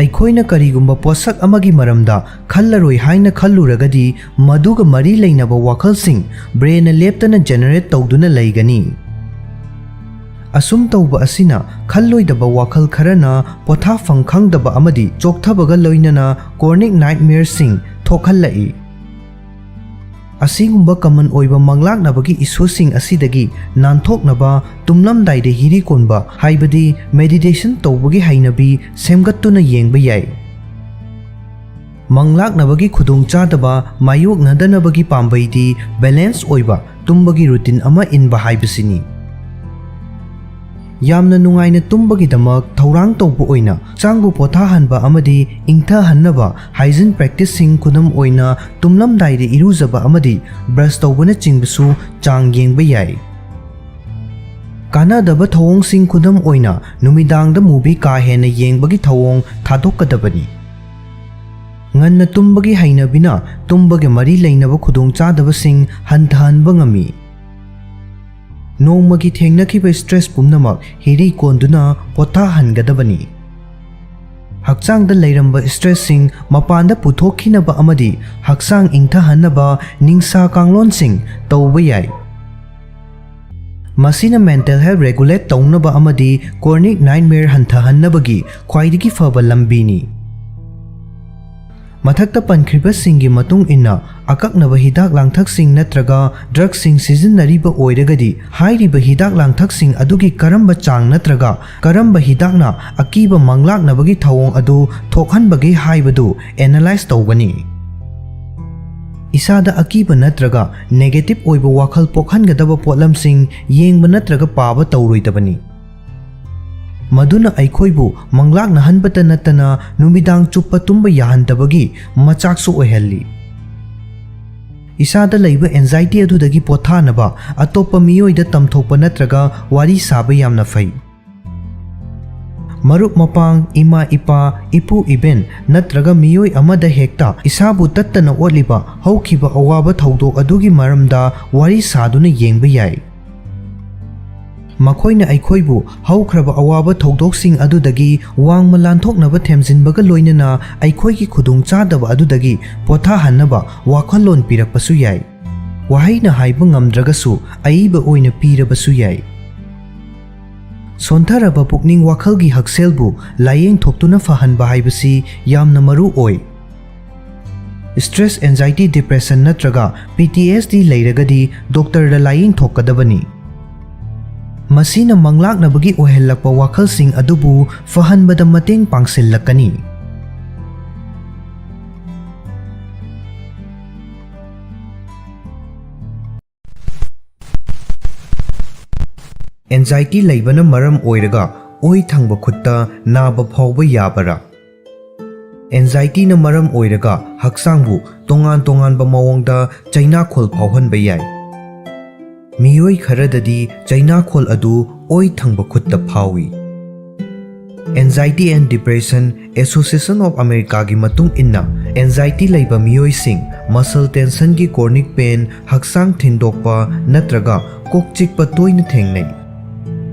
ꯑꯩꯈꯣꯏꯅ ꯀꯔꯤꯒꯨꯝꯕ ꯄꯣꯠꯁꯛ ꯑꯃꯒꯤ ꯃꯔꯝꯗ ꯈꯜꯂꯔꯣꯏ ꯍꯥꯏꯅ ꯈꯜꯂꯨꯔꯒꯗꯤ, ꯃꯗꯨꯒ ꯃꯔꯤ ꯂꯩꯅꯕ ꯋꯥꯈꯜꯁꯤꯡ ꯕ꯭ꯔꯦꯟꯅ ꯂꯦꯞꯇꯅ ꯖꯦꯅꯦꯔꯦꯠ ꯇꯧꯗꯨꯅ ꯂꯩꯒꯅꯤ꯫ ꯑꯁꯨꯝ ꯇꯧꯕ ꯑꯁꯤꯅ ꯈꯜꯂꯣꯏꯗꯕ ꯋꯥꯈꯜ ꯈꯔꯅ ꯄꯣꯊꯥꯐꯝ ꯈꯪꯗꯕ ꯑꯃꯗꯤ ꯆꯣꯛꯊꯕꯒ ꯂꯣꯏꯅꯅ ꯀ꯭ꯔꯣꯅꯤꯛ ꯅꯥꯏꯠꯃꯤꯌꯔꯁꯤꯡ ꯊꯣꯛꯍꯜꯂꯛꯏ꯫ ꯑꯁꯤꯒꯨꯝꯕ ꯀꯃꯟ ꯑꯣꯏꯕ ꯃꯪꯂꯥꯛꯅꯕꯒꯤ ꯏꯁꯨꯁꯤꯡ ꯑꯁꯤꯗꯒꯤ ꯅꯥꯟꯊꯣꯛꯅꯕ ꯇꯨꯝꯂꯝꯗꯥꯏꯗ ꯍꯤꯔꯤ ꯀꯣꯟꯕ, ꯍꯥꯏꯕꯗꯤ ꯃꯦꯗꯤꯇꯦꯁꯟ ꯇꯧꯕꯒꯤ ꯍꯩꯅꯕꯤ ꯁꯦꯝꯒꯠꯇꯨꯅ ꯌꯦꯡꯕ ꯌꯥꯏ꯫ ꯃꯪꯂꯥꯛꯅꯕꯒꯤ ꯈꯨꯗꯣꯡꯆꯥꯗꯕ ꯃꯥꯌꯣꯛꯅꯗꯅꯕꯒꯤ ꯄꯥꯝꯕꯩꯗꯤ ꯕꯦꯂꯦꯟꯁ ꯑꯣꯏꯕ ꯇꯨꯝꯕꯒꯤ ꯔꯨꯇꯤꯟ ꯑꯃ ꯏꯟꯕ ꯍꯥꯏꯕꯁꯤꯅꯤ꯫ ꯌꯥꯝꯅ ꯅꯨꯡꯉꯥꯏꯅ ꯇꯨꯝꯕꯒꯤꯗꯃꯛ ꯊꯧꯔꯥꯡ ꯇꯧꯕ ꯑꯣꯏꯅ ꯍꯛꯆꯥꯡꯕꯨ ꯄꯣꯊꯥꯍꯟꯕ ꯑꯃꯗꯤ ꯏꯪꯊꯍꯟꯅꯕ ꯍꯥꯏꯖꯤꯟ ꯄ꯭ꯔꯦꯛꯇꯤꯁꯁꯤꯡ, ꯈꯨꯗꯝ ꯑꯣꯏꯅ ꯇꯨꯝꯂꯝꯗꯥꯏꯗ ꯏꯔꯨꯖꯕ ꯑꯃꯗꯤ ꯕ꯭ꯔꯁ ꯇꯧꯕꯅꯆꯤꯡꯕꯁꯨ ꯆꯥꯡ ꯌꯦꯡꯕ ꯌꯥꯏ꯫ ꯀꯥꯟꯅꯗꯕ ꯊꯧꯑꯣꯡꯁꯤꯡ, ꯈꯨꯗꯝ ꯑꯣꯏꯅ ꯅꯨꯃꯤꯗꯥꯡꯗ ꯃꯨꯚꯤ ꯀꯥ ꯍꯦꯟꯅ ꯌꯦꯡꯕꯒꯤ ꯊꯧꯑꯣꯡ ꯊꯥꯗꯣꯛꯀꯗꯕꯅꯤ꯫ ꯉꯟꯅ ꯇꯨꯝꯕꯒꯤ ꯍꯩꯅꯕꯤꯅ ꯇꯨꯝꯕꯒ ꯃꯔꯤ ꯂꯩꯅꯕ ꯈꯨꯗꯣꯡꯆꯥꯗꯕꯁꯤꯡ ꯍꯟꯊꯍꯟꯕ ꯉꯝꯃꯤ꯫ ꯅꯣꯡꯃꯒꯤ ꯊꯦꯡꯅꯈꯤꯕ ꯁ꯭ꯇ꯭ꯔꯦꯁ ꯄꯨꯝꯅꯃꯛ ꯍꯤꯔꯤ ꯀꯣꯟꯗꯨꯅ ꯄꯣꯊꯥꯍꯟꯒꯗꯕꯅꯤ꯫ ꯍꯛꯆꯥꯡꯗ ꯂꯩꯔꯝꯕ ꯁ꯭ꯇ꯭ꯔꯦꯁꯁꯤꯡ ꯃꯄꯥꯟꯗ ꯄꯨꯊꯣꯛꯈꯤꯅꯕ ꯑꯃꯗꯤ ꯍꯛꯆꯥꯡ ꯏꯪꯊꯍꯟꯅꯕ ꯅꯤꯡꯁꯥ ꯀꯥꯡꯂꯣꯟꯁꯤꯡ ꯇꯧꯕ ꯌꯥꯏ꯫ ꯃꯁꯤꯅ ꯃꯦꯟꯇꯦꯜ ꯍꯦꯜꯊ ꯔꯦꯒꯨꯂꯦꯠ ꯇꯧꯅꯕ ꯑꯃꯗꯤ ꯀ꯭ꯔꯣꯅꯤꯛ ꯅꯥꯏꯠꯃꯤꯌꯔ ꯍꯟꯊꯍꯟꯅꯕꯒꯤ ꯈ꯭ꯋꯥꯏꯗꯒꯤ ꯐꯕ ꯂꯝꯕꯤꯅꯤ꯫ ꯃꯊꯛꯇ ꯄꯟꯈ꯭ꯔꯤꯕꯁꯤꯡꯒꯤ ꯃꯇꯨꯡ ꯏꯟꯅ, ꯑꯀꯛꯅꯕ ꯍꯤꯗꯥꯛ ꯂꯥꯡꯊꯛꯁꯤꯡ ꯅꯠꯇ꯭ꯔꯒ ꯗ꯭ꯔꯒꯁꯤꯡ ꯁꯤꯖꯤꯟꯅꯔꯤꯕ ꯑꯣꯏꯔꯒꯗꯤ, ꯍꯥꯏꯔꯤꯕ ꯍꯤꯗꯥꯛ ꯂꯥꯡꯊꯛꯁꯤꯡ ꯑꯗꯨꯒꯤ ꯀꯔꯝꯕ ꯆꯥꯡ ꯅꯠꯇ꯭ꯔꯒ ꯀꯔꯝꯕ ꯍꯤꯗꯥꯛꯅ ꯑꯀꯤꯕ ꯃꯪꯂꯥꯛꯅꯕꯒꯤ ꯊꯧꯑꯣꯡ ꯑꯗꯨ ꯊꯣꯛꯍꯟꯕꯒꯦ ꯍꯥꯏꯕꯗꯨ ꯑꯦꯅꯥꯂꯥꯏꯖ ꯇꯧꯒꯅꯤ꯫ ꯏꯁꯥꯗ ꯑꯀꯤꯕ ꯅꯠꯇ꯭ꯔꯒ ꯅꯦꯒꯦꯇꯤꯚ ꯑꯣꯏꯕ ꯋꯥꯈꯜ ꯄꯣꯛꯍꯟꯒꯗꯕ ꯄꯣꯠꯂꯝꯁꯤꯡ ꯌꯦꯡꯕ ꯅꯠꯇ꯭ꯔꯒ ꯄꯥꯕ ꯇꯧꯔꯣꯏꯗꯕꯅꯤ꯫ ꯃꯗꯨꯅ ꯑꯩꯈꯣꯏꯕꯨ ꯃꯪꯂꯥꯛꯅꯍꯟꯕꯇ ꯅꯠꯇꯅ ꯅꯨꯃꯤꯗꯥꯡ ꯆꯨꯞꯄ ꯇꯨꯝꯕ ꯌꯥꯍꯟꯗꯕꯒꯤ ꯃꯆꯥꯛꯁꯨ ꯑꯣꯏꯍꯜꯂꯤ꯫ ꯏꯁꯥꯗ ꯂꯩꯕ ꯑꯦꯟꯖꯥꯏꯇꯤ ꯑꯗꯨꯗꯒꯤ ꯄꯣꯊꯥꯅꯕ ꯑꯇꯣꯞꯄ ꯃꯤꯑꯣꯏꯗ ꯇꯝꯊꯣꯛꯄ ꯅꯠꯇ꯭ꯔꯒ ꯋꯥꯔꯤ ꯁꯥꯕ ꯌꯥꯝꯅ ꯐꯩ꯫ ꯃꯔꯨꯞ ꯃꯄꯥꯡ, ꯏꯃꯥ ꯏꯄꯥ, ꯏꯄꯨ ꯏꯕꯦꯟ ꯅꯠꯇ꯭ꯔꯒ ꯃꯤꯑꯣꯏ ꯑꯃꯗ ꯍꯦꯛꯇ ꯏꯁꯥꯕꯨ ꯇꯠꯇꯅ ꯑꯣꯠꯂꯤꯕ ꯍꯧꯈꯤꯕ ꯑꯋꯥꯕ ꯊꯧꯗꯣꯛ ꯑꯗꯨꯒꯤ ꯃꯔꯝꯗ ꯋꯥꯔꯤ ꯁꯥꯗꯨꯅ ꯌꯦꯡꯕ ꯌꯥꯏ꯫ ꯃꯈꯣꯏꯅ ꯑꯩꯈꯣꯏꯕꯨ ꯍꯧꯈ꯭ꯔꯕ ꯑꯋꯥꯕ ꯊꯧꯗꯣꯛꯁꯤꯡ ꯑꯗꯨꯗꯒꯤ ꯋꯥꯡꯃ ꯂꯥꯟꯊꯣꯛꯅꯕ ꯊꯦꯝꯖꯤꯟꯕꯒ ꯂꯣꯏꯅꯅ ꯑꯩꯈꯣꯏꯒꯤ ꯈꯨꯗꯣꯡꯆꯥꯗꯕ ꯑꯗꯨꯗꯒꯤ ꯄꯣꯊꯥꯍꯟꯅꯕ ꯋꯥꯈꯜꯂꯣꯟ ꯄꯤꯔꯛꯄꯁꯨ ꯌꯥꯏ꯫ ꯋꯥꯍꯩꯅ ꯍꯥꯏꯕ ꯉꯝꯗ꯭ꯔꯒꯁꯨ ꯑꯏꯕ ꯑꯣꯏꯅ ꯄꯤꯔꯕꯁꯨ ꯌꯥꯏ꯫ ꯁꯣꯟꯊꯔꯕ ꯄꯨꯛꯅꯤꯡ ꯋꯥꯈꯜꯒꯤ ꯍꯛꯁꯦꯜꯕꯨ ꯂꯥꯌꯦꯡꯊꯣꯛꯇꯨꯅ ꯐꯍꯟꯕ ꯍꯥꯏꯕꯁꯤ ꯌꯥꯝꯅ ꯃꯔꯨ ꯑꯣꯏ꯫ ꯁ꯭ꯇ꯭ꯔꯦꯁ, ꯑꯦꯟꯖꯥꯏꯇꯤ, ꯗꯤꯄ꯭ꯔꯦꯁꯟ ꯅꯠꯇ꯭ꯔꯒ ꯄꯤ ꯇꯤ ꯑꯦꯁ ꯗꯤ ꯂꯩꯔꯒꯗꯤ ꯗꯣꯛꯇꯔꯗ ꯂꯥꯌꯦꯡꯊꯣꯛꯀꯗꯕꯅꯤ꯫ ꯃꯁꯤꯅ ꯃꯪꯂꯥꯛꯅꯕꯒꯤ ꯑꯣꯏꯍꯜꯂꯛꯄ ꯋꯥꯈꯜꯁꯤꯡ ꯑꯗꯨꯕꯨ ꯐꯍꯟꯕꯗ ꯃꯇꯦꯡ ꯄꯥꯡꯁꯤꯜꯂꯛꯀꯅꯤ꯫ ꯑꯦꯟꯖꯥꯏꯇꯤ ꯂꯩꯕꯅ ꯃꯔꯝ ꯑꯣꯏꯔꯒ ꯑꯣꯏ ꯊꯪꯕ ꯈꯨꯠꯇ ꯅꯥꯕ ꯐꯥꯎꯕ ꯌꯥꯕꯔꯥ? ꯑꯦꯟꯖꯥꯏꯇꯤꯅ ꯃꯔꯝ ꯑꯣꯏꯔꯒ ꯍꯛꯆꯥꯡꯕꯨ ꯇꯣꯉꯥꯟ ꯇꯣꯉꯥꯟꯕ ꯃꯑꯣꯡꯗ ꯆꯩꯅꯥꯈꯣꯜ ꯐꯥꯎꯍꯟꯕ ꯌꯥꯏ꯫ ꯃꯤꯑꯣꯏ ꯈꯔꯗꯗꯤ ꯆꯩꯅꯥꯈꯣꯜ ꯑꯗꯨ ꯑꯣꯏ ꯊꯪꯕ ꯈꯨꯠꯇ ꯐꯥꯎꯏ꯫ Anxiety and Depression Association of Americaꯒꯤ ꯃꯇꯨꯡ ꯏꯟꯅ, ꯑꯦꯟꯖꯥꯏꯇꯤ ꯂꯩꯕ ꯃꯤꯑꯣꯏꯁꯤꯡ muscle tensionꯒꯤ chronic pain, ꯍꯛꯆꯥꯡ ꯊꯤꯟꯗꯣꯛꯄ ꯅꯠꯇ꯭ꯔꯒ ꯀꯣꯛ ꯆꯤꯛꯄ ꯇꯣꯏꯅ ꯊꯦꯡꯅꯩ꯫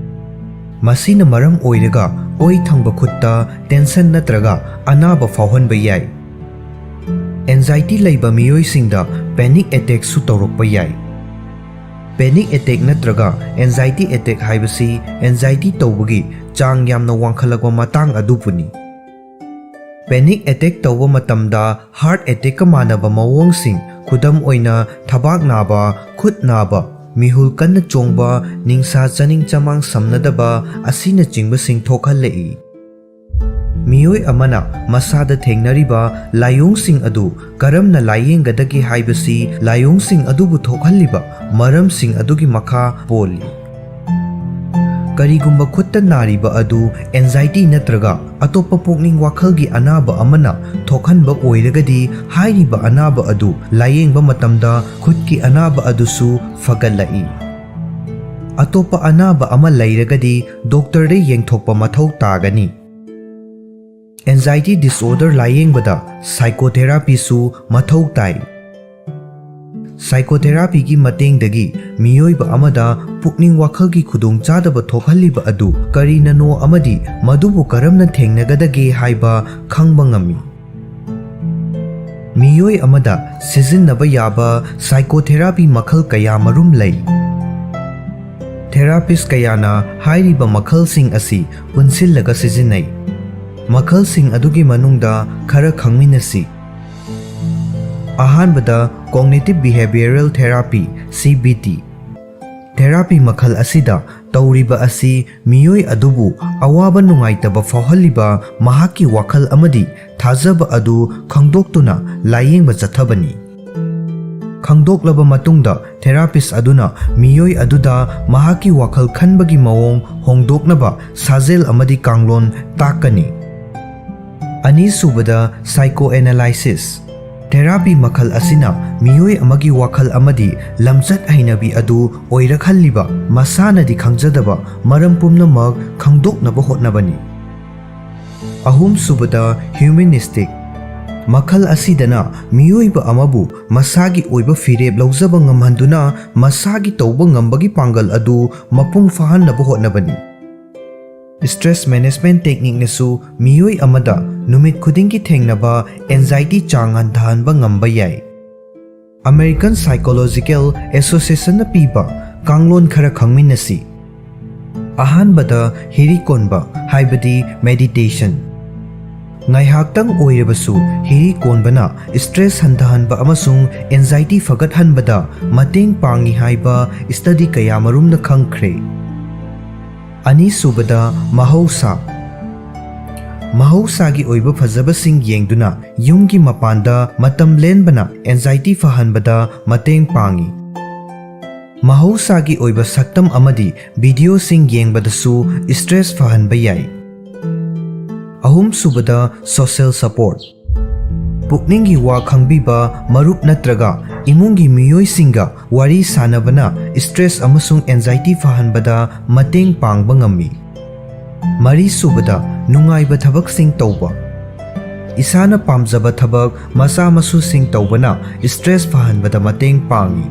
ꯃꯁꯤꯅ ꯃꯔꯝ ꯑꯣꯏꯔꯒ ꯑꯣꯏ ꯊꯪꯕ ꯈꯨꯠꯇ tension ꯅꯠꯇ꯭ꯔꯒ ꯑꯅꯥꯕ ꯐꯥꯎꯍꯟꯕ ꯌꯥꯏ꯫ ꯑꯦꯟꯖꯥꯏꯇꯤ ꯂꯩꯕ ꯃꯤꯑꯣꯏꯁꯤꯡꯗ panic attackꯁꯨ ꯇꯧꯔꯛꯄ ꯌꯥꯏ꯫ Panic attack ꯅꯠꯇ꯭ꯔꯒ anxiety attack ꯍꯥꯏꯕꯁꯤ ꯑꯦꯟꯖꯥꯏꯇꯤ ꯇꯧꯕꯒꯤ ꯆꯥꯡ ꯌꯥꯝꯅ ꯋꯥꯡꯈꯠꯂꯛꯄ ꯃꯇꯥꯡ ꯑꯗꯨꯕꯨꯅꯤ꯫ Panic attack ꯇꯧꯕ ꯃꯇꯝꯗ heart attackꯀ ꯃꯥꯟꯅꯕ ꯃꯑꯣꯡꯁꯤꯡ, ꯈꯨꯗꯝ ꯑꯣꯏꯅ ꯊꯕꯥꯛ ꯅꯥꯕ, ꯈꯨꯠ ꯅꯥꯕ, ꯃꯤꯍꯨꯜ ꯀꯟꯅ ꯆꯣꯡꯕ, ꯅꯤꯡꯁꯥ ꯆꯥꯅꯤꯡ ꯆꯃꯥꯡ ꯁꯝꯅꯗꯕ ꯑꯁꯤꯅꯆꯤꯡꯕꯁꯤꯡ ꯊꯣꯛꯍꯜꯂꯛꯏ꯫ ꯃꯤꯑꯣꯏ ꯑꯃꯅ ꯃꯁꯥꯗ ꯊꯦꯡꯅꯔꯤꯕ ꯂꯥꯏꯑꯣꯡꯁꯤꯡ ꯑꯗꯨ ꯀꯔꯝꯅ ꯂꯥꯏꯌꯦꯡꯒꯗꯒꯦ ꯍꯥꯏꯕꯁꯤ ꯂꯥꯏꯑꯣꯡꯁꯤꯡ ꯑꯗꯨꯕꯨ ꯊꯣꯛꯍꯜꯂꯤꯕ ꯃꯔꯝꯁꯤꯡ ꯑꯗꯨꯒꯤ ꯃꯈꯥ ꯄꯣꯜꯂꯤ꯫ ꯀꯔꯤꯒꯨꯝꯕ ꯈꯨꯠꯇ ꯅꯥꯔꯤꯕ ꯑꯗꯨ anxiety ꯅꯠꯇ꯭ꯔꯒ ꯑꯇꯣꯞꯄ ꯄꯨꯛꯅꯤꯡ ꯋꯥꯈꯜꯒꯤ ꯑꯅꯥꯕ ꯑꯃꯅ ꯊꯣꯛꯍꯟꯕ ꯑꯣꯏꯔꯒꯗꯤ, ꯍꯥꯏꯔꯤꯕ ꯑꯅꯥꯕ ꯑꯗꯨ ꯂꯥꯏꯌꯦꯡꯕ ꯃꯇꯝꯗ ꯈꯨꯠꯀꯤ ꯑꯅꯥꯕ ꯑꯗꯨꯁꯨ ꯐꯒꯠꯂꯛꯏ꯫ ꯑꯇꯣꯞꯄ ꯑꯅꯥꯕ ꯑꯃ ꯂꯩꯔꯒꯗꯤ ꯗꯣꯛꯇꯔꯗ ꯌꯦꯡꯊꯣꯛꯄ ꯃꯊꯧ ꯇꯥꯒꯅꯤ꯫ Anxiety disorder ꯂꯥꯏꯌꯦꯡꯕꯗ psychotherapyꯁꯨ ꯃꯊꯧ ꯇꯥꯏ꯫ Psychotherapyꯒꯤ ꯃꯇꯦꯡꯗꯒꯤ ꯃꯤꯑꯣꯏꯕ ꯑꯃꯗ ꯄꯨꯛꯅꯤꯡ ꯋꯥꯈꯜꯒꯤ ꯈꯨꯗꯣꯡꯆꯥꯗꯕ ꯊꯣꯛꯍꯜꯂꯤꯕ ꯑꯗꯨ ꯀꯔꯤꯅꯅꯣ ꯑꯃꯗꯤ ꯃꯗꯨꯕꯨ ꯀꯔꯝꯅ ꯊꯦꯡꯅꯒꯗꯒꯦ ꯍꯥꯏꯕ ꯈꯪꯕ ꯉꯝꯃꯤ꯫ ꯃꯤꯑꯣꯏ ꯑꯃꯗ ꯁꯤꯖꯤꯟꯅꯕ ꯌꯥꯕ psychotherapy ꯃꯈꯜ ꯀꯌꯥ ꯃꯔꯨꯝ ꯂꯩ꯫ Therapist ꯀꯌꯥꯅ ꯍꯥꯏꯔꯤꯕ ꯃꯈꯜꯁꯤꯡ ꯑꯁꯤ ꯄꯨꯟꯁꯤꯜꯂꯒ ꯁꯤꯖꯤꯟꯅꯩ꯫ ꯃꯈꯜꯁꯤꯡ ꯑꯗꯨꯒꯤ ꯃꯅꯨꯡꯗ ꯈꯔ ꯈꯪꯃꯤꯟꯅꯁꯤ꯫ ꯑꯍꯥꯟꯕꯗ, Cognitive Behavioral Therapy, C B T꯫ Therapy ꯃꯈꯜ ꯑꯁꯤꯗ ꯇꯧꯔꯤꯕ ꯑꯁꯤ ꯃꯤꯑꯣꯏ ꯑꯗꯨꯕꯨ ꯑꯋꯥꯕ ꯅꯨꯡꯉꯥꯏꯇꯕ ꯐꯥꯎꯍꯜꯂꯤꯕ ꯃꯍꯥꯛꯀꯤ ꯋꯥꯈꯜ ꯑꯃꯗꯤ ꯊꯥꯖꯕ ꯑꯗꯨ ꯈꯪꯗꯣꯛꯇꯨꯅ ꯂꯥꯏꯌꯦꯡꯕ ꯆꯠꯊꯕꯅꯤ꯫ ꯈꯪꯗꯣꯛꯂꯕ ꯃꯇꯨꯡꯗ, therapist ꯑꯗꯨꯅ ꯃꯤꯑꯣꯏ ꯑꯗꯨꯗ ꯃꯍꯥꯛꯀꯤ ꯋꯥꯈꯜ ꯈꯟꯕꯒꯤ ꯃꯑꯣꯡ ꯍꯣꯡꯗꯣꯛꯅꯕ ꯁꯥꯖꯦꯜ ꯑꯃꯗꯤ ꯀꯥꯡꯂꯣꯟ ꯇꯥꯛꯀꯅꯤ꯫ ꯑꯅꯤꯁꯨꯕꯗ, Psychoanalysis꯫ Therapy ꯃꯈꯜ ꯑꯁꯤꯅ ꯃꯤꯑꯣꯏ ꯑꯃꯒꯤ ꯋꯥꯈꯜ ꯑꯃꯗꯤ ꯂꯝꯆꯠ ꯍꯩꯅꯕꯤ ꯑꯗꯨ ꯑꯣꯏꯔꯛꯍꯜꯂꯤꯕ ꯃꯁꯥꯅꯗꯤ ꯈꯪꯖꯗꯕ ꯃꯔꯝ ꯄꯨꯝꯅꯃꯛ ꯈꯪꯗꯣꯛꯅꯕ ꯍꯣꯠꯅꯕꯅꯤ꯫ ꯑꯍꯨꯝꯁꯨꯕꯗ, Humanistic꯫ ꯃꯈꯜ ꯑꯁꯤꯗꯅ ꯃꯤꯑꯣꯏꯕ ꯑꯃꯕꯨ ꯃꯁꯥꯒꯤ ꯑꯣꯏꯕ ꯐꯤꯔꯦꯞ ꯂꯧꯖꯕ ꯉꯝꯍꯟꯗꯨꯅ ꯃꯁꯥꯒꯤ ꯇꯧꯕ ꯉꯝꯕꯒꯤ ꯄꯥꯡꯒꯜ ꯑꯗꯨ ꯃꯄꯨꯡ ꯐꯥꯍꯟꯅꯕ ꯍꯣꯠꯅꯕꯅꯤ꯫ Stress Management Technique ꯅꯁꯨ ꯃꯤꯑꯣꯏ ꯑꯃꯗ ꯅꯨꯃꯤꯠ ꯈꯨꯗꯤꯡꯒꯤ ꯊꯦꯡꯅꯕ anxiety ꯆꯥꯡ ꯍꯟꯊꯍꯟꯕ ꯉꯝꯕ ꯌꯥꯏ꯫ American Psychological Association ꯅ ꯄꯤꯕ ꯀꯥꯡꯂꯣꯟ ꯈꯔ ꯈꯪꯃꯤꯟꯅꯁꯤ꯫ ꯑꯍꯥꯟꯕꯗ, ꯍꯤꯔꯤꯀꯣꯟꯕ ꯍꯥꯏꯕꯗꯤ meditation꯫ ꯉꯥꯏꯍꯥꯛꯇꯪ ꯑꯣꯏꯔꯕꯁꯨ ꯍꯤꯔꯤ ꯀꯣꯟꯕꯅ stress ꯍꯟꯊꯍꯟꯕ ꯑꯃꯁꯨꯡ anxiety ꯐꯒꯠꯍꯟꯕꯗ ꯃꯇꯦꯡ ꯄꯥꯡꯏ ꯍꯥꯏꯕ study ꯀꯌꯥꯃꯔꯨꯝꯅ ꯈꯪꯈ꯭ꯔꯦ꯫ ꯑꯅꯤꯁꯨꯕꯗ, ꯃꯍꯧꯁꯥ꯫ ꯃꯍꯧꯁꯥꯒꯤ ꯑꯣꯏꯕ ꯐꯖꯕꯁꯤꯡ ꯌꯦꯡꯗꯨꯅ ꯌꯨꯝꯒꯤ ꯃꯄꯥꯟꯗ ꯃꯇꯝ ꯂꯦꯟꯕꯅ anxiety ꯐꯍꯟꯕꯗ ꯃꯇꯦꯡ ꯄꯥꯡꯏ꯫ ꯃꯍꯧꯁꯥꯒꯤ ꯑꯣꯏꯕ ꯁꯛꯇꯝ ꯑꯃꯗꯤ videoꯁꯤꯡ ꯌꯦꯡꯕꯗꯁꯨ stress ꯐꯍꯟꯕ ꯌꯥꯏ꯫ ꯑꯍꯨꯝꯁꯨꯕꯗ, social support꯫ ꯄꯨꯛꯅꯤꯡꯒꯤ ꯋꯥ ꯈꯪꯕꯤꯕ ꯃꯔꯨꯞ ꯅꯠꯇ꯭ꯔꯒ ꯏꯃꯨꯡꯒꯤ ꯃꯤꯑꯣꯏꯁꯤꯡꯒ ꯋꯥꯔꯤ ꯁꯥꯅꯕꯅ stress ꯑꯃꯁꯨꯡ anxiety ꯐꯍꯟꯕꯗ ꯃꯇꯦꯡ ꯄꯥꯡꯕ ꯉꯝꯃꯤ꯫ ꯃꯔꯤꯁꯨꯕꯗ, ꯅꯨꯡꯉꯥꯏꯕ ꯊꯕꯛꯁꯤꯡ ꯇꯧꯕ꯫ ꯏꯁꯥꯅ ꯄꯥꯝꯖꯕ ꯊꯕꯛ ꯃꯆꯥ ꯃꯁꯨꯁꯤꯡ ꯇꯧꯕꯅ stress ꯐꯍꯟꯕꯗ ꯃꯇꯦꯡ ꯄꯥꯡꯏ꯫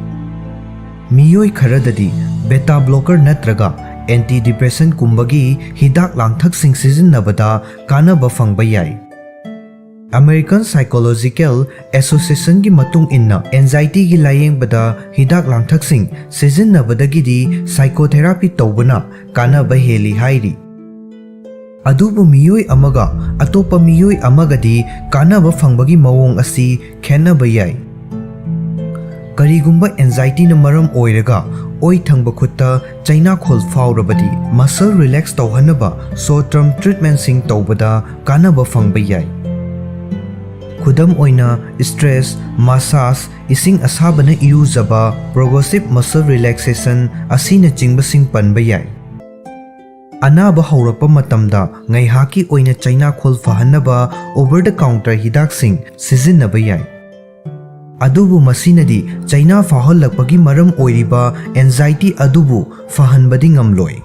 ꯃꯤꯑꯣꯏ ꯈꯔꯗꯗꯤ beta blocker ꯅꯠꯇ꯭ꯔꯒ antidepressantꯀꯨꯝꯕꯒꯤ ꯍꯤꯗꯥꯛ ꯂꯥꯡꯊꯛꯁꯤꯡ ꯁꯤꯖꯤꯟꯅꯕꯗ ꯀꯥꯟꯅꯕ ꯐꯪꯕ ꯌꯥꯏ꯫ American Psychological Associationꯒꯤ ꯃꯇꯨꯡ ꯏꯟꯅ, anxietyꯒꯤ ꯂꯥꯌꯦꯡꯕꯗ ꯍꯤꯗꯥꯛ ꯂꯥꯡꯊꯛꯁꯤꯡ ꯁꯤꯖꯤꯟꯅꯕꯗꯒꯤꯗꯤ psychotherapy ꯇꯧꯕꯅ ꯀꯥꯟꯅꯕ ꯍꯦꯜꯂꯤ ꯍꯥꯏꯔꯤ꯫ ꯑꯗꯨꯕꯨ ꯃꯤꯑꯣꯏ ꯑꯃꯒ ꯑꯇꯣꯞꯄ ꯃꯤꯑꯣꯏ ꯑꯃꯒꯗꯤ ꯀꯥꯟꯅꯕ ꯐꯪꯕꯒꯤ ꯃꯑꯣꯡ ꯑꯁꯤ ꯈꯦꯠꯅꯕ ꯌꯥꯏ꯫ ꯀꯔꯤꯒꯨꯝꯕ anxietyꯅ ꯃꯔꯝ ꯑꯣꯏꯔꯒ ꯑꯣꯏ ꯊꯪꯕ ꯈꯨꯠꯇ ꯆꯩꯅꯥꯈꯣꯜ ꯐꯥꯎꯔꯕꯗꯤ, muscle relax ꯇꯧꯍꯟꯅꯕ short term treatmentꯁꯤꯡ ꯇꯧꯕꯗ ꯀꯥꯟꯅꯕ ꯐꯪꯕ ꯌꯥꯏ꯫ ꯈꯨꯗꯝ ꯑꯣꯏꯅ, stress massage, ꯏꯁꯤꯡ ꯑꯁꯥꯕꯅ ꯏꯔꯨꯖꯕ, progressive muscle relaxation ꯑꯁꯤꯅꯆꯤꯡꯕꯁꯤꯡ ꯄꯟꯕ ꯌꯥꯏ꯫ ꯑꯅꯥꯕ ꯍꯧꯔꯛꯄ ꯃꯇꯝꯗ ꯉꯥꯏꯍꯥꯛꯀꯤ ꯑꯣꯏꯅ ꯆꯩꯅꯥꯈꯣꯜ ꯐꯍꯟꯅꯕ over the counter ꯍꯤꯗꯥꯛꯁꯤꯡ ꯁꯤꯖꯤꯟꯅꯕ ꯌꯥꯏ꯫ ꯑꯗꯨꯕꯨ ꯃꯁꯤꯅꯗꯤ ꯆꯩꯅꯥ ꯐꯥꯎꯍꯜꯂꯛꯄꯒꯤ ꯃꯔꯝ ꯑꯣꯏꯔꯤꯕ anxiety ꯑꯗꯨꯕꯨ ꯐꯍꯟꯕꯗꯤ ꯉꯝꯂꯣꯏ꯫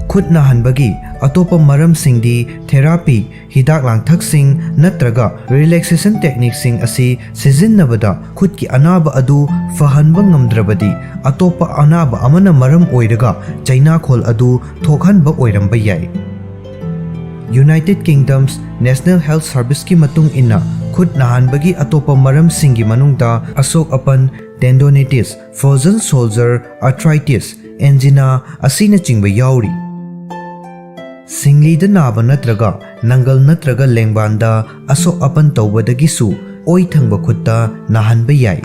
ꯈꯨꯠ ꯅꯥꯍꯟꯕꯒꯤ ꯑꯇꯣꯞꯄ ꯃꯔꯝꯁꯤꯡꯗꯤ therapy, ꯍꯤꯗꯥꯛ ꯂꯥꯡꯊꯛꯁꯤꯡ ꯅꯠꯇ꯭ꯔꯒ relaxation techniqueꯁꯤꯡ ꯑꯁꯤ ꯁꯤꯖꯤꯟꯅꯕꯗ ꯈꯨꯠꯀꯤ ꯑꯅꯥꯕ ꯑꯗꯨ ꯐꯍꯟꯕ ꯉꯝꯗ꯭ꯔꯕꯗꯤ, ꯑꯇꯣꯞꯄ ꯑꯅꯥꯕ ꯑꯃꯅ ꯃꯔꯝ ꯑꯣꯏꯔꯒ ꯆꯩꯅꯥꯈꯣꯜ ꯑꯗꯨ ꯊꯣꯛꯍꯟꯕ ꯑꯣꯏꯔꯝꯕ ꯌꯥꯏ꯫ United Kingdom's National Health Serviceꯀꯤ ꯃꯇꯨꯡ ꯏꯟꯅ, ꯈꯨꯠ ꯅꯥꯍꯟꯕꯒꯤ ꯑꯇꯣꯞꯄ ꯃꯔꯝꯁꯤꯡꯒꯤ ꯃꯅꯨꯡꯗ ꯑꯁꯣꯛ ꯑꯄꯟ, tendonitis, frozen shoulder, arthritis, angina ꯑꯁꯤꯅꯆꯤꯡꯕ ꯌꯥꯎꯔꯤ꯫ ꯁꯤꯡꯂꯤꯗ ꯅꯥꯕ ꯅꯠꯇ꯭ꯔꯒ ꯅꯪꯒꯜ ꯅꯠꯇ꯭ꯔꯒ ꯂꯦꯡꯕꯥꯟꯗ ꯑꯁꯣꯛ ꯑꯄꯟ ꯇꯧꯕꯗꯒꯤꯁꯨ ꯑꯣꯏ ꯊꯪꯕ ꯈꯨꯠꯇ ꯅꯥꯍꯟꯕ ꯌꯥꯏ꯫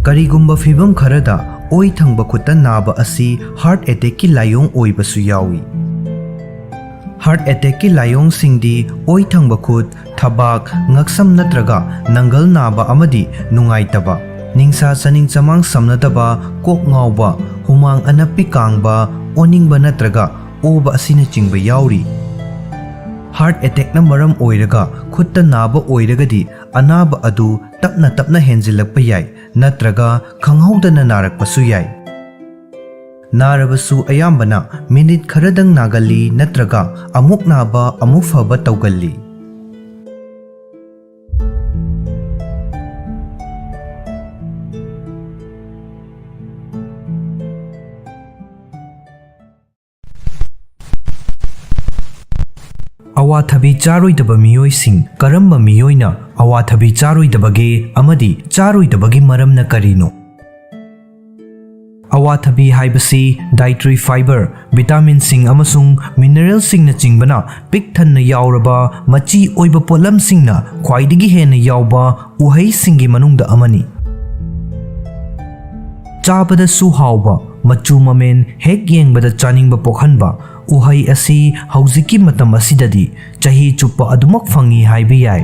ꯀꯔꯤꯒꯨꯝꯕ ꯐꯤꯚꯝ ꯈꯔꯗ ꯑꯣꯏ ꯊꯪꯕ ꯈꯨꯠꯇ ꯅꯥꯕ ꯑꯁꯤ ꯍꯥꯔꯠ ꯑꯦꯇꯦꯛꯀꯤ ꯂꯥꯏꯑꯣꯡ ꯑꯣꯏꯕꯁꯨ ꯌꯥꯎꯏ꯫ ꯍꯥꯔꯠ ꯑꯦꯇꯦꯛꯀꯤ ꯂꯥꯏꯑꯣꯡꯁꯤꯡꯗꯤ ꯑꯣꯏ ꯊꯪꯕ ꯈꯨꯠ, ꯊꯕꯥꯛ, ꯉꯛꯁꯝ ꯅꯠꯇ꯭ꯔꯒ ꯅꯪꯒꯜ ꯅꯥꯕ ꯑꯃꯗꯤ ꯅꯨꯡꯉꯥꯏꯇꯕ, ꯅꯤꯡꯁꯥ ꯆꯥꯅꯤꯡ ꯆꯃꯥꯡ ꯁꯝꯅꯗꯕ, ꯀꯣꯛ ꯉꯥꯎꯕ, ꯍꯨꯃꯥꯡ ꯑꯅꯞꯄꯤ ꯀꯥꯡꯕ, ꯑꯣꯅꯤꯡꯕ ꯅꯠꯇ꯭ꯔꯒ ꯑꯣꯕ ꯑꯁꯤꯅꯆꯤꯡꯕ ꯌꯥꯎꯔꯤ꯫ ꯍꯥꯔꯠ ꯑꯦꯇꯦꯛꯅ ꯃꯔꯝ ꯑꯣꯏꯔꯒ ꯈꯨꯠꯇ ꯅꯥꯕ ꯑꯣꯏꯔꯒꯗꯤ ꯑꯅꯥꯕ ꯑꯗꯨ ꯇꯞꯅ ꯇꯞꯅ ꯍꯦꯟꯖꯤꯜꯂꯛꯄ ꯌꯥꯏ ꯅꯠꯇ꯭ꯔꯒ ꯈꯪꯍꯧꯗꯅ ꯅꯥꯔꯛꯄꯁꯨ ꯌꯥꯏ꯫ ꯅꯥꯔꯕꯁꯨ ꯑꯌꯥꯝꯕꯅ ꯃꯤꯅꯤꯠ ꯈꯔꯗꯪ ꯅꯥꯒꯜꯂꯤ ꯅꯠꯇ꯭ꯔꯒ ꯑꯃꯨꯛ ꯅꯥꯕ ꯑꯃꯨꯛ ꯐꯕ ꯇꯧꯒꯜꯂꯤ꯫ ꯑꯋꯥꯊꯕꯤ ꯆꯥꯔꯣꯏꯗꯕ ꯃꯤꯑꯣꯏꯁꯤꯡ꯫ ꯀꯔꯝꯕ ꯃꯤꯑꯣꯏꯅ ꯑꯋꯥꯊꯕꯤ ꯆꯥꯔꯣꯏꯗꯕꯒꯦ ꯑꯃꯗꯤ ꯆꯥꯔꯣꯏꯗꯕꯒꯤ ꯃꯔꯝꯅ ꯀꯔꯤꯅꯣ? ꯑꯋꯥꯊꯕꯤ ꯍꯥꯏꯕꯁꯤ dietary fiber, ꯚꯤꯇꯥꯃꯤꯟꯁꯤꯡ ꯑꯃꯁꯨꯡ ꯃꯤꯅꯔꯦꯜꯁꯤꯡꯅꯆꯤꯡꯕꯅ ꯄꯤꯛ ꯊꯟꯅ ꯌꯥꯎꯔꯕ ꯃꯆꯤ ꯑꯣꯏꯕ ꯄꯣꯠꯂꯝꯁꯤꯡꯅ ꯈ꯭ꯋꯥꯏꯗꯒꯤ ꯍꯦꯟꯅ ꯌꯥꯎꯕ ꯎꯍꯩꯁꯤꯡꯒꯤ ꯃꯅꯨꯡꯗ ꯑꯃꯅꯤ꯫ ꯆꯥꯕꯗꯁꯨ ꯍꯥꯎꯕ, ꯃꯆꯨ ꯃꯃꯦꯟ ꯍꯦꯛ ꯌꯦꯡꯕꯗ ꯆꯥꯅꯤꯡꯕ ꯄꯣꯛꯍꯟꯕ, ꯎꯍꯩ ꯑꯁꯤ ꯍꯧꯖꯤꯛꯀꯤ ꯃꯇꯝ ꯑꯁꯤꯗꯗꯤ ꯆꯍꯤ ꯆꯨꯞꯄ ꯑꯗꯨꯃꯛ ꯐꯪꯏ ꯍꯥꯏꯕ ꯌꯥꯏ꯫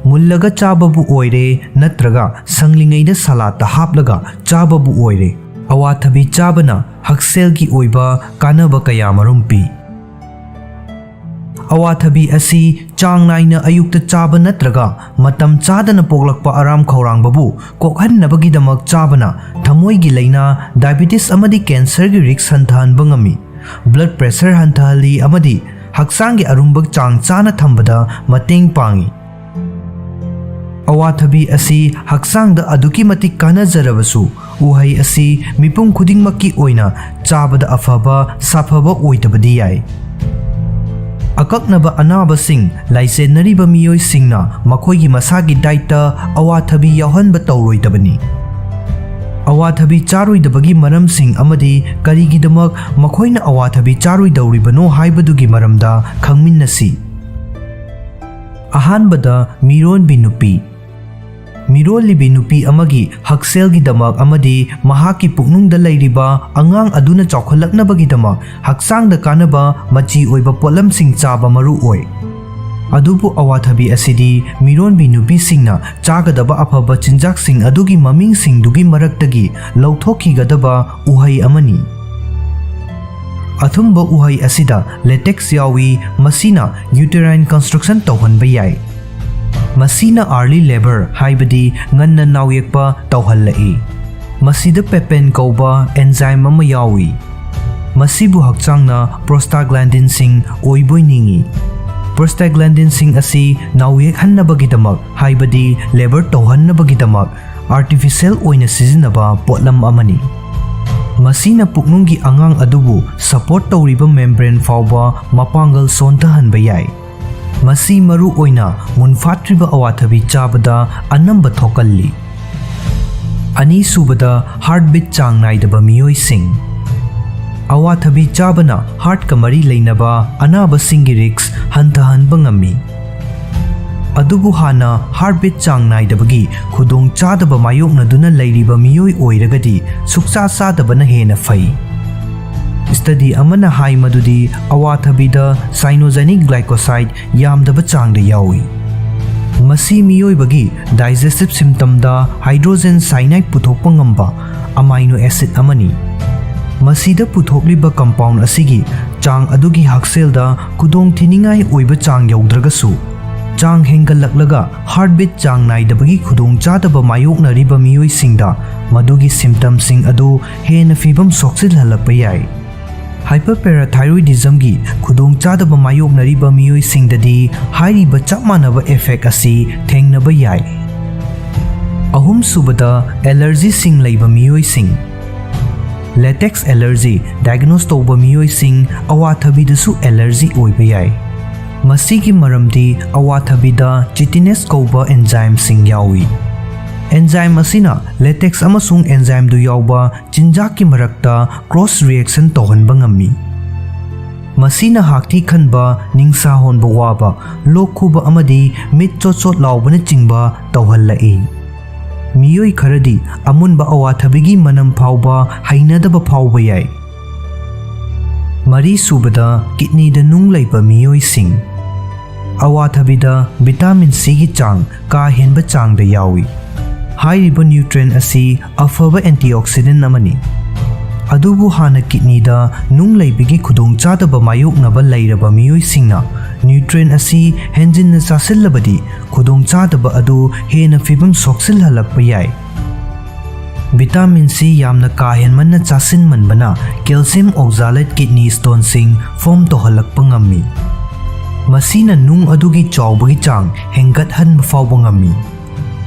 ꯃꯨꯜꯂꯒ ꯆꯥꯕꯕꯨ ꯑꯣꯏꯔꯦ ꯅꯠꯇ꯭ꯔꯒ ꯁꯪꯂꯤꯉꯩꯗ ꯁꯂꯥꯠꯇ ꯍꯥꯞꯂꯒ ꯆꯥꯕꯕꯨ ꯑꯣꯏꯔꯦ, ꯑꯋꯥꯊꯕꯤ ꯆꯥꯕꯅ ꯍꯛꯁꯦꯜꯒꯤ ꯑꯣꯏꯕ ꯀꯥꯟꯅꯕ ꯀꯌꯥꯃꯔꯨꯝ ꯄꯤ꯫ ꯑꯋꯥꯊꯕꯤ ꯑꯁꯤ ꯆꯥꯡ ꯅꯥꯏꯅ ꯑꯌꯨꯛꯇ ꯆꯥꯕ ꯅꯠꯇ꯭ꯔꯒ ꯃꯇꯝ ꯆꯥꯗꯅ ꯄꯣꯛꯂꯛꯄ ꯑꯔꯥꯝ ꯈꯧꯔꯥꯡꯕꯕꯨ ꯀꯣꯛꯍꯟꯅꯕꯒꯤꯗꯃꯛ ꯆꯥꯕꯅ ꯊꯃꯣꯏꯒꯤ ꯂꯥꯏꯅꯥ, ꯗꯥꯏꯕꯤꯇꯤꯁ ꯑꯃꯗꯤ ꯀꯦꯟꯁꯔꯒꯤ ꯔꯤꯁ꯭ꯛ ꯍꯟꯊꯍꯟꯕ ꯉꯝꯃꯤ꯫ ꯕ꯭ꯂꯗ ꯄ꯭ꯔꯦꯁꯔ ꯍꯟꯊꯍꯜꯂꯤ ꯑꯃꯗꯤ ꯍꯛꯆꯥꯡꯒꯤ ꯑꯔꯨꯝꯕ ꯆꯥꯡ ꯆꯥꯅ ꯊꯝꯕꯗ ꯃꯇꯦꯡ ꯄꯥꯡꯏ꯫ ꯑꯋꯥꯊꯕꯤ ꯑꯁꯤ ꯍꯛꯆꯥꯡꯗ ꯑꯗꯨꯛꯀꯤ ꯃꯇꯤꯛ ꯀꯥꯟꯅꯖꯔꯕꯁꯨ, ꯎꯍꯩ ꯑꯁꯤ ꯃꯤꯄꯨꯝ ꯈꯨꯗꯤꯡꯃꯛꯀꯤ ꯑꯣꯏꯅ ꯆꯥꯕꯗ ꯑꯐꯕ, ꯁꯥꯐꯕ ꯑꯣꯏꯗꯕꯗꯤ ꯌꯥꯏ꯫ ꯑꯀꯛꯅꯕ ꯑꯅꯥꯕꯁꯤꯡ ꯂꯥꯏꯆꯦꯟꯅꯔꯤꯕ ꯃꯤꯑꯣꯏꯁꯤꯡꯅ ꯃꯈꯣꯏꯒꯤ ꯃꯁꯥꯒꯤ ꯗꯥꯏꯠꯇ ꯑꯋꯥꯊꯕꯤ ꯌꯥꯎꯍꯟꯕ ꯇꯧꯔꯣꯏꯗꯕꯅꯤ꯫ ꯑꯋꯥꯊꯕꯤ ꯆꯥꯔꯣꯏꯗꯕꯒꯤ ꯃꯔꯝꯁꯤꯡ ꯑꯃꯗꯤ ꯀꯔꯤꯒꯤꯗꯃꯛ ꯃꯈꯣꯏꯅ ꯑꯋꯥꯊꯕꯤ ꯆꯥꯔꯣꯏꯗꯧꯔꯤꯕꯅꯣ ꯍꯥꯏꯕꯗꯨꯒꯤ ꯃꯔꯝꯗ ꯈꯪꯃꯤꯟꯅꯁꯤ꯫ ꯑꯍꯥꯟꯕꯗ, ꯃꯤꯔꯣꯟꯕꯤ ꯅꯨꯄꯤ꯫ ꯃꯤꯔꯣꯜꯂꯤꯕꯤ ꯅꯨꯄꯤ ꯑꯃꯒꯤ ꯍꯛꯁꯦꯜꯒꯤꯗꯃꯛ ꯑꯃꯗꯤ ꯃꯍꯥꯛꯀꯤ ꯄꯨꯛꯅꯨꯡꯗ ꯂꯩꯔꯤꯕ ꯑꯉꯥꯡ ꯑꯗꯨꯅ ꯆꯥꯎꯈꯠꯂꯛꯅꯕꯒꯤꯗꯃꯛ ꯍꯛꯆꯥꯡꯗ ꯀꯥꯟꯅꯕ ꯃꯆꯤ ꯑꯣꯏꯕ ꯄꯣꯠꯂꯝꯁꯤꯡ ꯆꯥꯕ ꯃꯔꯨ ꯑꯣꯏ꯫ ꯑꯗꯨꯕꯨ ꯑꯋꯥꯊꯕꯤ ꯑꯁꯤꯗꯤ ꯃꯤꯔꯣꯟꯕꯤ ꯅꯨꯄꯤꯁꯤꯡꯅ ꯆꯥꯒꯗꯕ ꯑꯐꯕ ꯆꯤꯟꯖꯥꯛꯁꯤꯡ ꯑꯗꯨꯒꯤ ꯃꯃꯤꯡꯁꯤꯡꯗꯨꯒꯤ ꯃꯔꯛꯇꯒꯤ ꯂꯧꯊꯣꯛꯈꯤꯒꯗꯕ ꯎꯍꯩ ꯑꯃꯅꯤ꯫ ꯑꯊꯨꯝꯕ ꯎꯍꯩ ꯑꯁꯤꯗ latex ꯌꯥꯎꯏ, ꯃꯁꯤꯅ uterine construction ꯇꯧꯍꯟꯕ ꯌꯥꯏ꯫ ꯃꯁꯤꯅ early labour, ꯍꯥꯏꯕꯗꯤ ꯉꯟꯅ ꯅꯥꯎꯌꯦꯛꯄ ꯇꯧꯍꯜꯂꯛꯏ꯫ ꯃꯁꯤꯗ papain ꯀꯧꯕ enzyme ꯑꯃ ꯌꯥꯎꯏ꯫ ꯃꯁꯤꯕꯨ ꯍꯛꯆꯥꯡꯅ prostaglandinꯁꯤꯡ ꯑꯣꯏꯕꯣꯏ ꯅꯤꯡꯏ꯫ Prostaglandinꯁꯤꯡ ꯑꯁꯤ ꯅꯥꯎꯌꯦꯛꯍꯟꯅꯕꯒꯤꯗꯃꯛ, ꯍꯥꯏꯕꯗꯤ labour ꯇꯧꯍꯟꯅꯕꯒꯤꯗꯃꯛ, artificial ꯑꯣꯏꯅ ꯁꯤꯖꯤꯟꯅꯕ ꯄꯣꯠꯂꯝ ꯑꯃꯅꯤ꯫ ꯃꯁꯤꯅ ꯄꯨꯛꯅꯨꯡꯒꯤ ꯑꯉꯥꯡ ꯑꯗꯨꯕꯨ support ꯇꯧꯔꯤꯕ membrane ꯐꯥꯎꯕ ꯃꯄꯥꯡꯒꯜ ꯁꯣꯟꯊꯍꯟꯕ ꯌꯥꯏ꯫ ꯃꯁꯤ ꯃꯔꯨ ꯑꯣꯏꯅ ꯃꯨꯟꯐꯥꯠꯇ꯭ꯔꯤꯕ ꯑꯋꯥꯊꯕꯤ ꯆꯥꯕꯗ ꯑꯅꯝꯕ ꯊꯣꯛꯀꯜꯂꯤ꯫ ꯑꯅꯤꯁꯨꯕꯗ, heartbeat ꯆꯥꯡ ꯅꯥꯏꯗꯕ ꯃꯤꯑꯣꯏꯁꯤꯡ꯫ ꯑꯋꯥꯊꯕꯤ ꯆꯥꯕꯅ heartꯀ ꯃꯔꯤ ꯂꯩꯅꯕ ꯑꯅꯥꯕꯁꯤꯡꯒꯤ risk ꯍꯟꯊꯍꯟꯕ ꯉꯝꯃꯤ꯫ ꯑꯗꯨꯕꯨ ꯍꯥꯟꯅ heartbeat ꯆꯥꯡ ꯅꯥꯏꯗꯕꯒꯤ ꯈꯨꯗꯣꯡꯆꯥꯗꯕ ꯃꯥꯌꯣꯛꯅꯗꯨꯅ ꯂꯩꯔꯤꯕ ꯃꯤꯑꯣꯏ ꯑꯣꯏꯔꯒꯗꯤ ꯁꯨꯛꯆꯥ ꯆꯥꯗꯕꯅ ꯍꯦꯟꯅ ꯐꯩ꯫ Study ꯑꯃꯅ ꯍꯥꯏ ꯃꯗꯨꯗꯤ ꯑꯋꯥꯊꯕꯤꯗ cyanogenic glycoside ꯌꯥꯝꯗꯕ ꯆꯥꯡꯗ ꯌꯥꯎꯏ꯫ ꯃꯁꯤ ꯃꯤꯑꯣꯏꯕꯒꯤ digestive systemꯗ hydrogen cyanide ꯄꯨꯊꯣꯛꯄ ꯉꯝꯕ amino acid ꯑꯃꯅꯤ꯫ ꯃꯁꯤꯗ ꯄꯨꯊꯣꯛꯂꯤꯕ compound ꯑꯁꯤꯒꯤ ꯆꯥꯡ ꯑꯗꯨꯒꯤ ꯍꯛꯁꯦꯜꯗ ꯈꯨꯗꯣꯡꯊꯤꯅꯤꯡꯉꯥꯏ ꯑꯣꯏꯕ ꯆꯥꯡ ꯌꯧꯗ꯭ꯔꯒꯁꯨ, ꯆꯥꯡ ꯍꯦꯟꯒꯠꯂꯛꯂꯒ heartbeat ꯆꯥꯡ ꯅꯥꯏꯗꯕꯒꯤ ꯈꯨꯗꯣꯡꯆꯥꯗꯕ ꯃꯥꯌꯣꯛꯅꯔꯤꯕ ꯃꯤꯑꯣꯏꯁꯤꯡꯗ ꯃꯗꯨꯒꯤ symptomꯁꯤꯡ ꯑꯗꯨ ꯍꯦꯟꯅ ꯐꯤꯕꯝ ꯁꯣꯛꯆꯤꯜꯍꯜꯂꯛꯄ ꯌꯥꯏ꯫ Hyperparathyroidismꯒꯤ ꯈꯨꯗꯣꯡꯆꯥꯗꯕ ꯃꯥꯌꯣꯛꯅꯔꯤꯕ ꯃꯤꯑꯣꯏꯁꯤꯡꯗꯗꯤ ꯍꯥꯏꯔꯤꯕ ꯆꯞ ꯃꯥꯟꯅꯕ effect ꯑꯁꯤ ꯊꯦꯡꯅꯕ ꯌꯥꯏ꯫ ꯑꯍꯨꯝꯁꯨꯕꯗ, allergyꯁꯤꯡ ꯂꯩꯕ ꯃꯤꯑꯣꯏꯁꯤꯡ꯫ Latex allergy diagnose ꯇꯧꯕ ꯃꯤꯑꯣꯏꯁꯤꯡ ꯑꯋꯥꯊꯕꯤꯗꯁꯨ allergy ꯑꯣꯏꯕ ꯌꯥꯏ꯫ ꯃꯁꯤꯒꯤ ꯃꯔꯝꯗꯤ ꯑꯋꯥꯊꯕꯤꯗ chitinase ꯀꯧꯕ enzymeꯁꯤꯡ ꯌꯥꯎꯏ꯫ ꯑꯦꯟꯖꯥꯏꯝ ꯑꯁꯤꯅ ꯂꯦꯇꯦꯛꯁ ꯑꯃꯁꯨꯡ ꯑꯦꯟꯖꯥꯏꯝꯗꯨ ꯌꯥꯎꯕ ꯆꯤꯟꯖꯥꯛꯀꯤ ꯃꯔꯛꯇ ꯀ꯭ꯔꯣꯁ ꯔꯤꯌꯦꯛꯁꯟ ꯇꯧꯍꯟꯕ ꯉꯝꯃꯤ꯫ ꯃꯁꯤꯅ ꯍꯥꯛꯊꯤ ꯈꯟꯕ, ꯅꯤꯡꯁꯥ ꯍꯣꯟꯕ ꯋꯥꯕ, ꯂꯣꯛ ꯈꯨꯕ ꯑꯃꯗꯤ ꯃꯤꯠ ꯆꯣꯠ ꯆꯣꯠ ꯂꯥꯎꯕꯅꯆꯤꯡꯕ ꯇꯧꯍꯜꯂꯛꯏ꯫ ꯃꯤꯑꯣꯏ ꯈꯔꯗꯤ ꯑꯃꯨꯟꯕ ꯑꯋꯥꯊꯕꯤꯒꯤ ꯃꯅꯝ ꯐꯥꯎꯕ ꯍꯩꯅꯗꯕ ꯐꯥꯎꯕ ꯌꯥꯏ꯫ ꯃꯔꯤꯁꯨꯕꯗ, ꯀꯤꯠꯅꯤꯗ ꯅꯨꯡ ꯂꯩꯕ ꯃꯤꯑꯣꯏꯁꯤꯡ꯫ ꯑꯋꯥꯊꯕꯤꯗ ꯚꯤꯇꯥꯃꯤꯟ ꯁꯤꯒꯤ ꯆꯥꯡ ꯀꯥ ꯍꯦꯟꯕ ꯆꯥꯡꯗ ꯌꯥꯎꯏ꯫ ꯍꯥꯏꯔꯤꯕ ꯅ꯭ꯌꯨꯇ꯭ꯔꯦꯟ ꯑꯁꯤ ꯑꯐꯕ ꯑꯦꯟꯇꯤꯑꯣꯛꯁꯤꯗꯦꯟ ꯑꯃꯅꯤ꯫ ꯑꯗꯨꯕꯨ ꯍꯥꯟꯅ ꯀꯤꯠꯅꯤꯗ ꯅꯨꯡ ꯂꯩꯕꯒꯤ ꯈꯨꯗꯣꯡꯆꯥꯗꯕ ꯃꯥꯌꯣꯛꯅꯕ ꯂꯩꯔꯕ ꯃꯤꯑꯣꯏꯁꯤꯡꯅ ꯅ꯭ꯌꯨꯇ꯭ꯔꯦꯟ ꯑꯁꯤ ꯍꯦꯟꯖꯤꯟꯅ ꯆꯥꯁꯤꯜꯂꯕꯗꯤ ꯈꯨꯗꯣꯡꯆꯥꯗꯕ ꯑꯗꯨ ꯍꯦꯟꯅ ꯐꯤꯕꯝ ꯁꯣꯛꯆꯤꯜꯍꯜꯂꯛꯄ ꯌꯥꯏ꯫ ꯚꯤꯇꯥꯃꯤꯟ ꯁꯤ ꯌꯥꯝꯅ ꯀꯥ ꯍꯦꯟꯃꯟꯅ ꯆꯥꯁꯤꯟꯃꯟꯕꯅ ꯀꯦꯜꯁꯤꯌꯝ ꯑꯣꯛꯖꯥꯂꯦꯠ ꯀꯤꯠꯅꯤ ꯁ꯭ꯇꯣꯟꯁꯤꯡ ꯐꯣꯝ ꯇꯧꯍꯜꯂꯛꯄ ꯉꯝꯃꯤ꯫ ꯃꯁꯤꯅ ꯅꯨꯡ ꯑꯗꯨꯒꯤ ꯆꯥꯎꯕꯒꯤ ꯆꯥꯡ ꯍꯦꯟꯒꯠꯍꯟꯕ ꯐꯥꯎꯕ ꯉꯝꯃꯤ꯫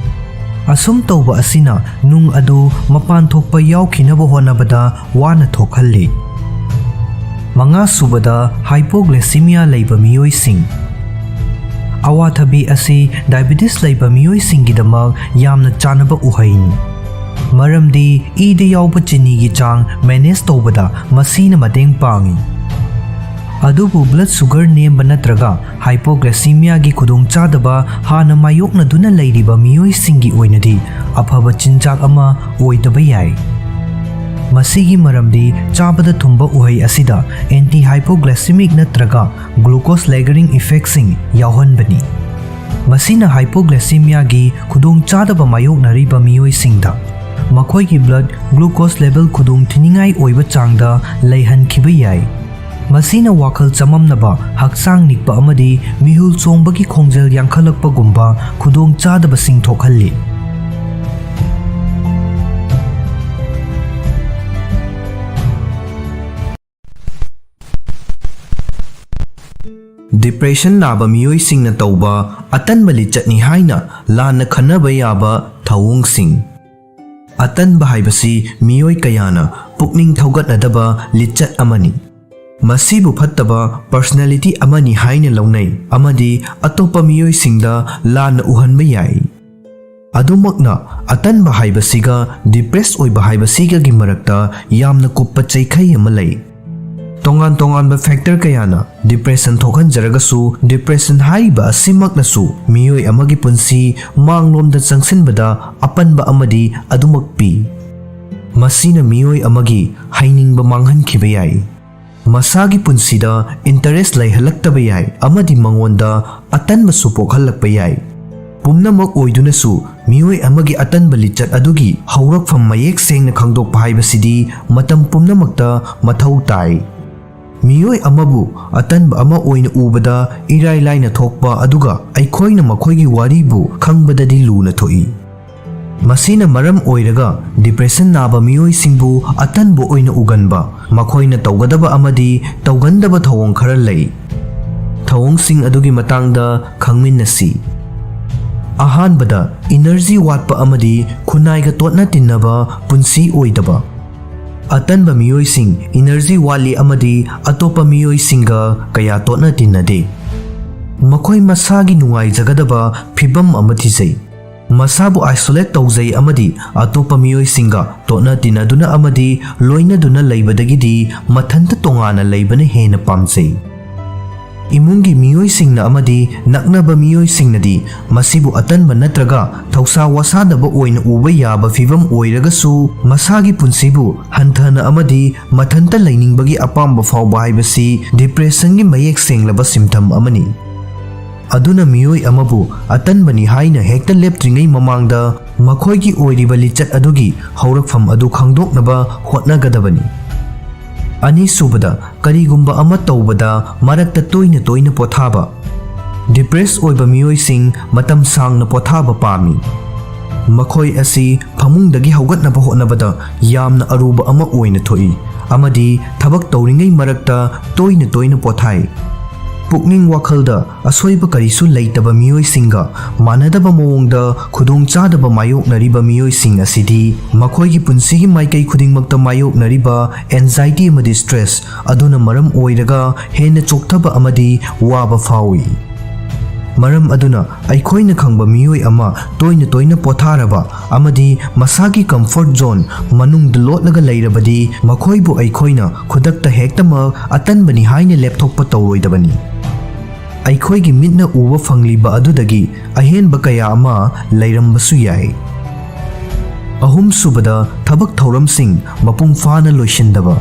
ꯑꯁꯨꯝ ꯇꯧꯕ ꯑꯁꯤꯅ ꯅꯨꯡ ꯑꯗꯨ ꯃꯄꯥꯟ ꯊꯣꯛꯄ ꯌꯥꯎꯈꯤꯅꯕ ꯍꯣꯠꯅꯕꯗ ꯋꯥꯅ ꯊꯣꯛꯍꯜꯂꯤ꯫ ꯃꯉꯥꯁꯨꯕꯗ, ꯍꯥꯏꯄꯣꯒ꯭ꯂꯦꯁꯤꯃꯤꯌꯥ ꯂꯩꯕ ꯃꯤꯑꯣꯏꯁꯤꯡ꯫ ꯑꯋꯥꯊꯕꯤ ꯑꯁꯤ ꯗꯥꯏꯕꯤꯇꯤꯁ ꯂꯩꯕ ꯃꯤꯑꯣꯏꯁꯤꯡꯒꯤꯗꯃꯛ ꯌꯥꯝꯅ ꯆꯥꯅꯕ ꯎꯍꯩꯅꯤ, ꯃꯔꯝꯗꯤ ꯏꯗ ꯌꯥꯎꯕ ꯆꯤꯅꯤꯒꯤ ꯆꯥꯡ ꯃꯦꯅꯦꯖ ꯇꯧꯕꯗ ꯃꯁꯤꯅ ꯃꯇꯦꯡ ꯄꯥꯡꯏ꯫ ꯑꯗꯨꯕꯨ ꯕ꯭ꯂꯗ ꯁꯨꯒꯔ ꯅꯦꯝꯕ ꯅꯠꯇ꯭ꯔꯒ ꯍꯥꯏꯄꯣꯒ꯭ꯂꯥꯏꯁꯤꯃꯤꯌꯥꯒꯤ ꯈꯨꯗꯣꯡꯆꯥꯗꯕ ꯍꯥꯟꯅ ꯃꯥꯌꯣꯛꯅꯗꯨꯅ ꯂꯩꯔꯤꯕ ꯃꯤꯑꯣꯏꯁꯤꯡꯒꯤ ꯑꯣꯏꯅꯗꯤ ꯑꯐꯕ ꯆꯤꯟꯖꯥꯛ ꯑꯃ ꯑꯣꯏꯗꯕ ꯌꯥꯏ꯫ ꯃꯁꯤꯒꯤ ꯃꯔꯝꯗꯤ ꯆꯥꯕꯗ ꯊꯨꯝꯕ ꯎꯍꯩ ꯑꯁꯤꯗ ꯑꯦꯟꯇꯤ ꯍꯥꯏꯄꯣꯒ꯭ꯂꯥꯏꯁꯤꯃꯤꯛ ꯅꯠꯇ꯭ꯔꯒ ꯒ꯭ꯂꯨꯀꯣꯁ ꯂꯦꯒꯔꯤꯡ ꯏꯐꯦꯛꯁꯤꯡ ꯌꯥꯎꯍꯟꯕꯅꯤ꯫ ꯃꯁꯤꯅ ꯍꯥꯏꯄꯣꯒ꯭ꯂꯥꯏꯁꯤꯃꯤꯌꯥꯒꯤ ꯈꯨꯗꯣꯡꯆꯥꯗꯕ ꯃꯥꯌꯣꯛꯅꯔꯤꯕ ꯃꯤꯑꯣꯏꯁꯤꯡꯗ ꯃꯈꯣꯏꯒꯤ ꯕ꯭ꯂꯗ ꯒ꯭ꯂꯨꯀꯣꯁ ꯂꯦꯚꯦꯜ ꯈꯨꯗꯣꯡꯊꯤꯅꯤꯡꯉꯥꯏ ꯑꯣꯏꯕ ꯆꯥꯡꯗ ꯂꯩꯍꯟꯈꯤꯕ ꯌꯥꯏ꯫ ꯃꯁꯤꯅ ꯋꯥꯈꯜ ꯆꯃꯝꯅꯕ, ꯍꯛꯆꯥꯡ ꯅꯤꯛꯄ ꯑꯃꯗꯤ ꯃꯤꯍꯨꯜ ꯆꯣꯡꯕꯒꯤ ꯈꯣꯡꯖꯦꯜ ꯌꯥꯡꯈꯠꯂꯛꯄꯒꯨꯝꯕ ꯈꯨꯗꯣꯡꯆꯥꯗꯕꯁꯤꯡ ꯊꯣꯛꯍꯜꯂꯤ꯫ ꯗꯤꯄ꯭ꯔꯦꯁꯟ ꯅꯥꯕ ꯃꯤꯑꯣꯏꯁꯤꯡꯅ ꯇꯧꯕ ꯑꯇꯟꯕ ꯂꯤꯆꯠꯅꯤ ꯍꯥꯏꯅ ꯂꯥꯟꯅ ꯈꯟꯅꯕ ꯌꯥꯕ ꯊꯧꯑꯣꯡꯁꯤꯡ꯫ ꯑꯇꯟꯕ ꯍꯥꯏꯕꯁꯤ ꯃꯤꯑꯣꯏ ꯀꯌꯥꯅ ꯄꯨꯛꯅꯤꯡ ꯊꯧꯒꯠꯅꯗꯕ ꯂꯤꯆꯠ ꯑꯃꯅꯤ꯫ ꯃꯁꯤꯕꯨ ꯐꯠꯇꯕ ꯄꯔꯁꯣꯅꯦꯂꯤꯇꯤ ꯑꯃꯅꯤ ꯍꯥꯏꯅ ꯂꯧꯅꯩ ꯑꯃꯗꯤ ꯑꯇꯣꯞꯄ ꯃꯤꯑꯣꯏꯁꯤꯡꯗ ꯂꯥꯟꯅ ꯎꯍꯟꯕ ꯌꯥꯏ꯫ ꯑꯗꯨꯃꯛꯅ, ꯑꯇꯟꯕ ꯍꯥꯏꯕꯁꯤꯒ ꯗꯤꯄ꯭ꯔꯦꯁ ꯑꯣꯏꯕ ꯍꯥꯏꯕꯁꯤꯒꯒꯤ ꯃꯔꯛꯇ ꯌꯥꯝꯅ ꯀꯨꯞꯄ ꯆꯩꯈꯩ ꯑꯃ ꯂꯩ꯫ ꯇꯣꯉꯥꯟ ꯇꯣꯉꯥꯟꯕ ꯐꯦꯛꯇꯔ ꯀꯌꯥꯅ ꯗꯤꯄ꯭ꯔꯦꯁꯟ ꯊꯣꯛꯍꯟꯖꯔꯒꯁꯨ, ꯗꯤꯄ꯭ꯔꯦꯁꯟ ꯍꯥꯏꯔꯤꯕ ꯑꯁꯤꯃꯛꯅꯁꯨ ꯃꯤꯑꯣꯏ ꯑꯃꯒꯤ ꯄꯨꯟꯁꯤ ꯃꯥꯡꯂꯣꯝꯗ ꯆꯪꯁꯤꯟꯕꯗ ꯑꯄꯟꯕ ꯑꯃꯗꯤ ꯑꯗꯨꯃꯛ ꯄꯤ꯫ ꯃꯁꯤꯅ ꯃꯤꯑꯣꯏ ꯑꯃꯒꯤ ꯍꯩꯅꯤꯡꯕ ꯃꯥꯡꯍꯟꯈꯤꯕ ꯌꯥꯏ, ꯃꯁꯥꯒꯤ ꯄꯨꯟꯁꯤꯗ ꯏꯟꯇꯔꯦꯁ ꯂꯩꯍꯜꯂꯛꯇꯕ ꯌꯥꯏ, ꯑꯃꯗꯤ ꯃꯉꯣꯟꯗ ꯑꯇꯟꯕꯁꯨ ꯄꯣꯛꯍꯜꯂꯛꯄ ꯌꯥꯏ꯫ ꯄꯨꯝꯅꯃꯛ ꯑꯣꯏꯗꯨꯅꯁꯨ, ꯃꯤꯑꯣꯏ ꯑꯃꯒꯤ ꯑꯇꯟꯕ ꯂꯤꯆꯠ ꯑꯗꯨꯒꯤ ꯍꯧꯔꯛꯐꯝ ꯃꯌꯦꯛ ꯁꯦꯡꯅ ꯈꯪꯗꯣꯛꯄ ꯍꯥꯏꯕꯁꯤꯗꯤ ꯃꯇꯝ ꯄꯨꯝꯅꯃꯛꯇ ꯃꯊꯧ ꯇꯥꯏ꯫ ꯃꯤꯑꯣꯏ ꯑꯃꯕꯨ ꯑꯇꯟꯕ ꯑꯃ ꯑꯣꯏꯅ ꯎꯕꯗ ꯏꯔꯥꯏ ꯂꯥꯏꯅ ꯊꯣꯛꯄ, ꯑꯗꯨꯒ ꯑꯩꯈꯣꯏꯅ ꯃꯈꯣꯏꯒꯤ ꯋꯥꯔꯤꯕꯨ ꯈꯪꯕꯗꯗꯤ ꯂꯨꯅ ꯊꯣꯛꯏ꯫ ꯃꯁꯤꯅ ꯃꯔꯝ ꯑꯣꯏꯔꯒ ꯗꯤꯄ꯭ꯔꯦꯁꯟ ꯅꯥꯕ ꯃꯤꯑꯣꯏꯁꯤꯡꯕꯨ ꯑꯇꯟꯕ ꯑꯣꯏꯅ ꯎꯒꯟꯕ, ꯃꯈꯣꯏꯅ ꯇꯧꯒꯗꯕ ꯑꯃꯗꯤ ꯇꯧꯒꯟꯗꯕ ꯊꯧꯑꯣꯡ ꯈꯔ ꯂꯩ꯫ ꯊꯧꯑꯣꯡꯁꯤꯡ ꯑꯗꯨꯒꯤ ꯃꯇꯥꯡꯗ ꯈꯪꯃꯤꯟꯅꯁꯤ꯫ ꯑꯍꯥꯟꯕꯗ, ꯏꯅꯔꯖꯤ ꯋꯥꯠꯄ ꯑꯃꯗꯤ ꯈꯨꯟꯅꯥꯏꯒ ꯇꯣꯠꯅ ꯇꯤꯟꯅꯕ ꯄꯨꯟꯁꯤ ꯑꯣꯏꯗꯕ꯫ ꯑꯇꯟꯕ ꯃꯤꯑꯣꯏꯁꯤꯡ ꯏꯅꯔꯖꯤ ꯋꯥꯠꯂꯤ ꯑꯃꯗꯤ ꯑꯇꯣꯞꯄ ꯃꯤꯑꯣꯏꯁꯤꯡꯒ ꯀꯌꯥ ꯇꯣꯠꯅ ꯇꯤꯟꯅꯗꯦ꯫ ꯃꯈꯣꯏ ꯃꯁꯥꯒꯤ ꯅꯨꯡꯉꯥꯏꯖꯒꯗꯕ ꯐꯤꯚꯝ ꯑꯃ ꯊꯤꯖꯩ꯫ ꯃꯁꯥꯕꯨ ꯑꯥꯏꯁꯣꯂꯦꯠ ꯇꯧꯖꯩ ꯑꯃꯗꯤ ꯑꯇꯣꯞꯄ ꯃꯤꯑꯣꯏꯁꯤꯡꯒ ꯇꯣꯠꯅ ꯇꯤꯟꯅꯗꯨꯅ ꯑꯃꯗꯤ ꯂꯣꯏꯅꯗꯨꯅ ꯂꯩꯕꯗꯒꯤꯗꯤ ꯃꯊꯟꯇ ꯇꯣꯉꯥꯟꯅ ꯂꯩꯕꯅ ꯍꯦꯟꯅ ꯄꯥꯝꯖꯩ꯫ ꯏꯃꯨꯡꯒꯤ ꯃꯤꯑꯣꯏꯁꯤꯡꯅ ꯑꯃꯗꯤ ꯅꯛꯅꯕ ꯃꯤꯑꯣꯏꯁꯤꯡꯅꯗꯤ ꯃꯁꯤꯕꯨ ꯑꯇꯟꯕ ꯅꯠꯇ꯭ꯔꯒ ꯊꯧꯁꯥ ꯋꯥꯁꯥꯗꯕ ꯑꯣꯏꯅ ꯎꯕ ꯌꯥꯕ ꯐꯤꯚꯝ ꯑꯣꯏꯔꯒꯁꯨ, ꯃꯁꯥꯒꯤ ꯄꯨꯟꯁꯤꯕꯨ ꯍꯟꯊꯅ ꯑꯃꯗꯤ ꯃꯊꯟꯇ ꯂꯩꯅꯤꯡꯕꯒꯤ ꯑꯄꯥꯝꯕ ꯐꯥꯎꯕ ꯍꯥꯏꯕꯁꯤ ꯗꯤꯄ꯭ꯔꯦꯁꯟꯒꯤ ꯃꯌꯦꯛ ꯁꯦꯡꯂꯕ ꯁꯤꯝꯇꯝ ꯑꯃꯅꯤ꯫ ꯑꯗꯨꯅ ꯃꯤꯑꯣꯏ ꯑꯃꯕꯨ ꯑꯇꯟꯕꯅꯤ ꯍꯥꯏꯅ ꯍꯦꯛꯇ ꯂꯦꯞꯇ꯭ꯔꯤꯉꯩ ꯃꯃꯥꯡꯗ ꯃꯈꯣꯏꯒꯤ ꯑꯣꯏꯔꯤꯕ ꯂꯤꯆꯠ ꯑꯗꯨꯒꯤ ꯍꯧꯔꯛꯐꯝ ꯑꯗꯨ ꯈꯪꯗꯣꯛꯅꯕ ꯍꯣꯠꯅꯒꯗꯕꯅꯤ꯫ ꯑꯅꯤꯁꯨꯕꯗ, ꯀꯔꯤꯒꯨꯝꯕ ꯑꯃ ꯇꯧꯕꯗ ꯃꯔꯛꯇ ꯇꯣꯏꯅ ꯇꯣꯏꯅ ꯄꯣꯊꯥꯕ꯫ ꯗꯤꯄ꯭ꯔꯦꯁ ꯑꯣꯏꯕ ꯃꯤꯑꯣꯏꯁꯤꯡ ꯃꯇꯝ ꯁꯥꯡꯅ ꯄꯣꯊꯥꯕ ꯄꯥꯝꯃꯤ꯫ ꯃꯈꯣꯏ ꯑꯁꯤ ꯐꯃꯨꯡꯗꯒꯤ ꯍꯧꯒꯠꯅꯕ ꯍꯣꯠꯅꯕꯗ ꯌꯥꯝꯅ ꯑꯔꯨꯕ ꯑꯃ ꯑꯣꯏꯅ ꯊꯣꯛꯏ, ꯑꯃꯗꯤ ꯊꯕꯛ ꯇꯧꯔꯤꯉꯩ ꯃꯔꯛꯇ ꯇꯣꯏꯅ ꯇꯣꯏꯅ ꯄꯣꯊꯥꯏ꯫ ꯄꯨꯛꯅꯤꯡ ꯋꯥꯈꯜꯗ ꯑꯁꯣꯏꯕ ꯀꯔꯤꯁꯨ ꯂꯩꯇꯕ ꯃꯤꯑꯣꯏꯁꯤꯡꯒ ꯃꯥꯟꯅꯗꯕ ꯃꯑꯣꯡꯗ ꯈꯨꯗꯣꯡꯆꯥꯗꯕ ꯃꯥꯌꯣꯛꯅꯔꯤꯕ ꯃꯤꯑꯣꯏꯁꯤꯡ ꯑꯁꯤꯗꯤ ꯃꯈꯣꯏꯒꯤ ꯄꯨꯟꯁꯤꯒꯤ ꯃꯥꯏꯀꯩ ꯈꯨꯗꯤꯡꯃꯛꯇ ꯃꯥꯌꯣꯛꯅꯔꯤꯕ ꯑꯦꯟꯖꯥꯏꯇꯤ ꯑꯃꯗꯤ ꯁ꯭ꯇ꯭ꯔꯦꯁ ꯑꯗꯨꯅ ꯃꯔꯝ ꯑꯣꯏꯔꯒ ꯍꯦꯟꯅ ꯆꯣꯛꯊꯕ ꯑꯃꯗꯤ ꯋꯥꯕ ꯐꯥꯎꯏ꯫ ꯃꯔꯝ ꯑꯗꯨꯅ, ꯑꯩꯈꯣꯏꯅ ꯈꯪꯕ ꯃꯤꯑꯣꯏ ꯑꯃ ꯇꯣꯏꯅ ꯇꯣꯏꯅ ꯄꯣꯊꯥꯔꯕ ꯑꯃꯗꯤ ꯃꯁꯥꯒꯤ comfort zone ꯃꯅꯨꯡꯗ ꯂꯣꯠꯂꯒ ꯂꯩꯔꯕꯗꯤ, ꯃꯈꯣꯏꯕꯨ ꯑꯩꯈꯣꯏꯅ ꯈꯨꯗꯛꯇ ꯍꯦꯛꯇꯃꯛ ꯑꯇꯟꯕꯅꯤ ꯍꯥꯏꯅ ꯂꯦꯞꯊꯣꯛꯄ ꯇꯧꯔꯣꯏꯗꯕꯅꯤ꯫ ꯑꯩꯈꯣꯏꯒꯤ ꯃꯤꯠꯅ ꯎꯕ ꯐꯪꯂꯤꯕ ꯑꯗꯨꯗꯒꯤ ꯑꯍꯦꯟꯕ ꯀꯌꯥ ꯑꯃ ꯂꯩꯔꯝꯕꯁꯨ ꯌꯥꯏ꯫ ꯑꯍꯨꯝꯁꯨꯕꯗ, ꯊꯕꯛ ꯊꯧꯔꯝꯁꯤꯡ ꯃꯄꯨꯡ ꯐꯥꯅ ꯂꯣꯏꯁꯤꯟꯗꯕ꯫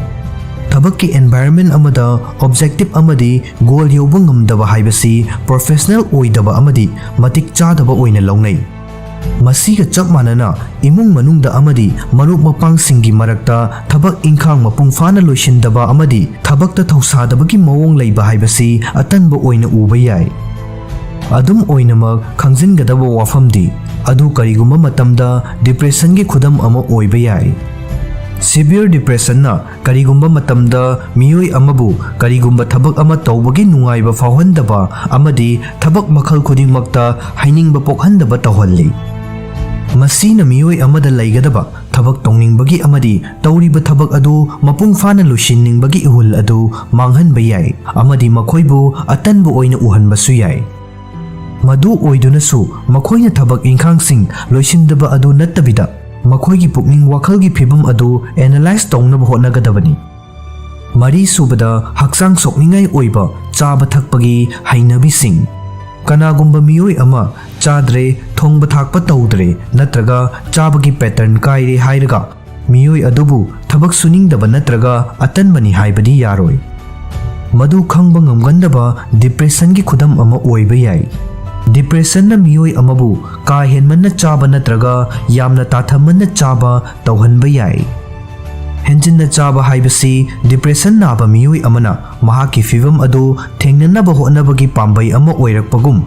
ꯊꯕꯛꯀꯤ environment ꯑꯃꯗ objective ꯑꯃꯗꯤ goal ꯌꯧꯕ ꯉꯝꯗꯕ ꯍꯥꯏꯕꯁꯤ professional ꯑꯣꯏꯗꯕ ꯑꯃꯗꯤ ꯃꯇꯤꯛ ꯆꯥꯗꯕ ꯑꯣꯏꯅ ꯂꯧꯅꯩ꯫ ꯃꯁꯤꯒ ꯆꯞ ꯃꯥꯟꯅꯅ, ꯏꯃꯨꯡ ꯃꯅꯨꯡꯗ ꯑꯃꯗꯤ ꯃꯔꯨꯞ ꯃꯄꯥꯡꯁꯤꯡꯒꯤ ꯃꯔꯛꯇ ꯊꯕꯛ ꯏꯪꯈꯥꯡ ꯃꯄꯨꯡ ꯐꯥꯅ ꯂꯣꯏꯁꯤꯟꯗꯕ ꯑꯃꯗꯤ ꯊꯕꯛꯇ ꯊꯧꯁꯥꯗꯕꯒꯤ ꯃꯑꯣꯡ ꯂꯩꯕ ꯍꯥꯏꯕꯁꯤ ꯑꯇꯟꯕ ꯑꯣꯏꯅ ꯎꯕ ꯌꯥꯏ꯫ ꯑꯗꯨꯝ ꯑꯣꯏꯅꯃꯛ, ꯈꯪꯖꯤꯟꯒꯗꯕ ꯋꯥꯐꯝꯗꯤ ꯑꯗꯨ ꯀꯔꯤꯒꯨꯝꯕ ꯃꯇꯝꯗ depressionꯒꯤ ꯈꯨꯗꯝ ꯑꯃ ꯑꯣꯏꯕ ꯌꯥꯏ꯫ Severe depressionꯅ ꯀꯔꯤꯒꯨꯝꯕ ꯃꯇꯝꯗ ꯃꯤꯑꯣꯏ ꯑꯃꯕꯨ ꯀꯔꯤꯒꯨꯝꯕ ꯊꯕꯛ ꯑꯃ ꯇꯧꯕꯒꯤ ꯅꯨꯡꯉꯥꯏꯕ ꯐꯥꯎꯍꯟꯗꯕ ꯑꯃꯗꯤ ꯊꯕꯛ ꯃꯈꯜ ꯈꯨꯗꯤꯡꯃꯛꯇ ꯍꯩꯅꯤꯡꯕ ꯄꯣꯛꯍꯟꯗꯕ ꯇꯧꯍꯜꯂꯤ꯫ ꯃꯁꯤꯅ ꯃꯤꯑꯣꯏ ꯑꯃꯗ ꯂꯩꯒꯗꯕ ꯊꯕꯛ ꯇꯧꯅꯤꯡꯕꯒꯤ ꯑꯃꯗꯤ ꯇꯧꯔꯤꯕ ꯊꯕꯛ ꯑꯗꯨ ꯃꯄꯨꯡ ꯐꯥꯅ ꯂꯣꯏꯁꯤꯟꯅꯤꯡꯕꯒꯤ ꯏꯍꯨꯜ ꯑꯗꯨ ꯃꯥꯡꯍꯟꯕ ꯌꯥꯏ ꯑꯃꯗꯤ ꯃꯈꯣꯏꯕꯨ ꯑꯇꯟꯕ ꯑꯣꯏꯅ ꯎꯍꯟꯕꯁꯨ ꯌꯥꯏ꯫ ꯃꯗꯨ ꯑꯣꯏꯗꯨꯅꯁꯨ, ꯃꯈꯣꯏꯅ ꯊꯕꯛ ꯏꯪꯈꯥꯡꯁꯤꯡ ꯂꯣꯏꯁꯤꯟꯗꯕ ꯑꯗꯨ ꯅꯠꯇꯕꯤꯗ, ꯃꯈꯣꯏꯒꯤ ꯄꯨꯛꯅꯤꯡ ꯋꯥꯈꯜꯒꯤ ꯐꯤꯚꯝ ꯑꯗꯨ analyze ꯇꯧꯅꯕ ꯍꯣꯠꯅꯒꯗꯕꯅꯤ꯫ ꯃꯔꯤꯁꯨꯕꯗ, ꯍꯛꯆꯥꯡ ꯁꯣꯛꯅꯤꯡꯉꯥꯏ ꯑꯣꯏꯕ ꯆꯥꯕ ꯊꯛꯄꯒꯤ ꯍꯩꯅꯕꯤꯁꯤꯡ꯫ ꯀꯅꯥꯒꯨꯝꯕ ꯃꯤꯑꯣꯏ ꯑꯃ ꯆꯥꯗ꯭ꯔꯦ, ꯊꯣꯡꯕ ꯊꯥꯛꯄ ꯇꯧꯗ꯭ꯔꯦ ꯅꯠꯇ꯭ꯔꯒ ꯆꯥꯕꯒꯤ pattern ꯀꯥꯏꯔꯦ ꯍꯥꯏꯔꯒ ꯃꯤꯑꯣꯏ ꯑꯗꯨꯕꯨ ꯊꯕꯛ ꯁꯨꯅꯤꯡꯗꯕ ꯅꯠꯇ꯭ꯔꯒ ꯑꯇꯟꯕꯅꯤ ꯍꯥꯏꯕꯗꯤ ꯌꯥꯔꯣꯏ꯫ ꯃꯗꯨ ꯈꯪꯕ ꯉꯝꯒꯟꯗꯕ depressionꯒꯤ ꯈꯨꯗꯝ ꯑꯃ ꯑꯣꯏꯕ ꯌꯥꯏ꯫ Depressionꯅ ꯃꯤꯑꯣꯏ ꯑꯃꯕꯨ ꯀꯥ ꯍꯦꯟꯃꯟꯅ ꯆꯥꯕ ꯅꯠꯇ꯭ꯔꯒ ꯌꯥꯝꯅ ꯇꯥꯊꯃꯟꯅ ꯆꯥꯕ ꯇꯧꯍꯟꯕ ꯌꯥꯏ꯫ ꯍꯦꯟꯖꯤꯟꯅ ꯆꯥꯕ ꯍꯥꯏꯕꯁꯤ depression ꯅꯥꯕ ꯃꯤꯑꯣꯏ ꯑꯃꯅ ꯃꯍꯥꯛꯀꯤ ꯐꯤꯚꯝ ꯑꯗꯨ ꯊꯦꯡꯅꯅꯕ ꯍꯣꯠꯅꯕꯒꯤ ꯄꯥꯝꯕꯩ ꯑꯃ ꯑꯣꯏꯔꯛꯄꯒꯨꯝ,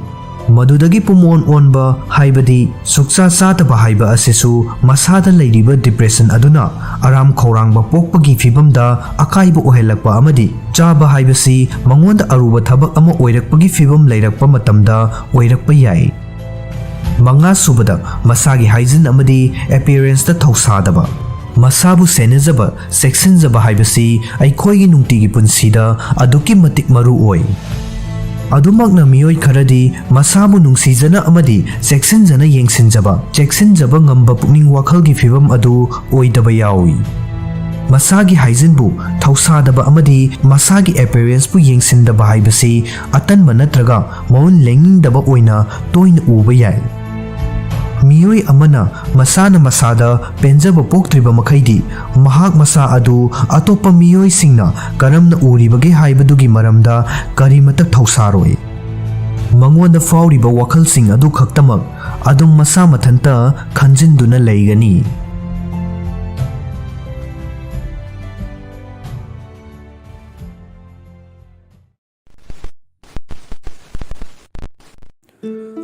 ꯃꯗꯨꯗꯒꯤ ꯄꯨꯝꯑꯣꯟ ꯑꯣꯟꯕ, ꯍꯥꯏꯕꯗꯤ ꯁꯨꯛꯆꯥ ꯆꯥꯗꯕ ꯍꯥꯏꯕ ꯑꯁꯤꯁꯨ ꯃꯁꯥꯗ ꯂꯩꯔꯤꯕ depression ꯑꯗꯨꯅ ꯑꯔꯥꯝ ꯈꯧꯔꯥꯡꯕ ꯄꯣꯛꯄꯒꯤ ꯐꯤꯚꯝꯗ ꯑꯀꯥꯏꯕ ꯑꯣꯏꯍꯜꯂꯛꯄ ꯑꯃꯗꯤ ꯆꯥꯕ ꯍꯥꯏꯕꯁꯤ ꯃꯉꯣꯟꯗ ꯑꯔꯨꯕ ꯊꯕꯛ ꯑꯃ ꯑꯣꯏꯔꯛꯄꯒꯤ ꯐꯤꯚꯝ ꯂꯩꯔꯛꯄ ꯃꯇꯝꯗ ꯑꯣꯏꯔꯛꯄ ꯌꯥꯏ꯫ ꯃꯉꯥꯁꯨꯕꯗ, ꯃꯁꯥꯒꯤ hygiene ꯑꯃꯗꯤ appearanceꯇ ꯊꯧꯁꯥꯗꯕ꯫ ꯃꯁꯥꯕꯨ ꯁꯦꯟꯅꯖꯕ, ꯆꯦꯛꯁꯤꯟꯖꯕ ꯍꯥꯏꯕꯁꯤ ꯑꯩꯈꯣꯏꯒꯤ ꯅꯨꯡꯇꯤꯒꯤ ꯄꯨꯟꯁꯤꯗ ꯑꯗꯨꯛꯀꯤ ꯃꯇꯤꯛ ꯃꯔꯨ ꯑꯣꯏ꯫ ꯑꯗꯨꯃꯛꯅ ꯃꯤꯑꯣꯏ ꯈꯔꯗꯤ ꯃꯁꯥꯕꯨ ꯅꯨꯡꯁꯤꯖꯅ ꯑꯃꯗꯤ ꯆꯦꯛꯁꯤꯟꯖꯅ ꯌꯦꯡꯁꯤꯟꯖꯕ, ꯆꯦꯛꯁꯤꯟꯖꯕ ꯉꯝꯕ ꯄꯨꯛꯅꯤꯡ ꯋꯥꯈꯜꯒꯤ ꯐꯤꯚꯝ ꯑꯗꯨ ꯑꯣꯏꯗꯕ ꯌꯥꯎꯏ꯫ ꯃꯁꯥꯒꯤ ꯍꯥꯏꯖꯤꯟꯕꯨ ꯊꯧꯁꯥꯗꯕ ꯑꯃꯗꯤ ꯃꯁꯥꯒꯤ appearanceꯄꯨ ꯌꯦꯡꯁꯤꯟꯗꯕ ꯍꯥꯏꯕꯁꯤ ꯑꯇꯟꯕ ꯅꯠꯇ꯭ꯔꯒ ꯃꯑꯣꯡ ꯂꯦꯡꯅꯤꯡꯗꯕ ꯑꯣꯏꯅ ꯇꯣꯏꯅ ꯎꯕ ꯌꯥꯏ꯫ ꯃꯤꯑꯣꯏ ꯑꯃꯅ ꯃꯁꯥꯅ ꯃꯁꯥꯗ ꯄꯦꯟꯖꯕ ꯄꯣꯛꯇ꯭ꯔꯤꯕ ꯃꯈꯩꯗꯤ, ꯃꯍꯥꯛ ꯃꯁꯥ ꯑꯗꯨ ꯑꯇꯣꯞꯄ ꯃꯤꯑꯣꯏꯁꯤꯡꯅ ꯀꯔꯝꯅ ꯎꯔꯤꯕꯒꯦ ꯍꯥꯏꯕꯗꯨꯒꯤ ꯃꯔꯝꯗ ꯀꯔꯤꯃꯇ ꯊꯧꯁꯥꯔꯣꯏ꯫ ꯃꯉꯣꯟꯗ ꯐꯥꯎꯔꯤꯕ ꯋꯥꯈꯜꯁꯤꯡ ꯑꯗꯨ ꯈꯛꯇꯃꯛ ꯑꯗꯨꯝ ꯃꯁꯥ ꯃꯊꯟꯇ ꯈꯟꯖꯤꯟꯗꯨꯅ ꯂꯩꯒꯅꯤ꯫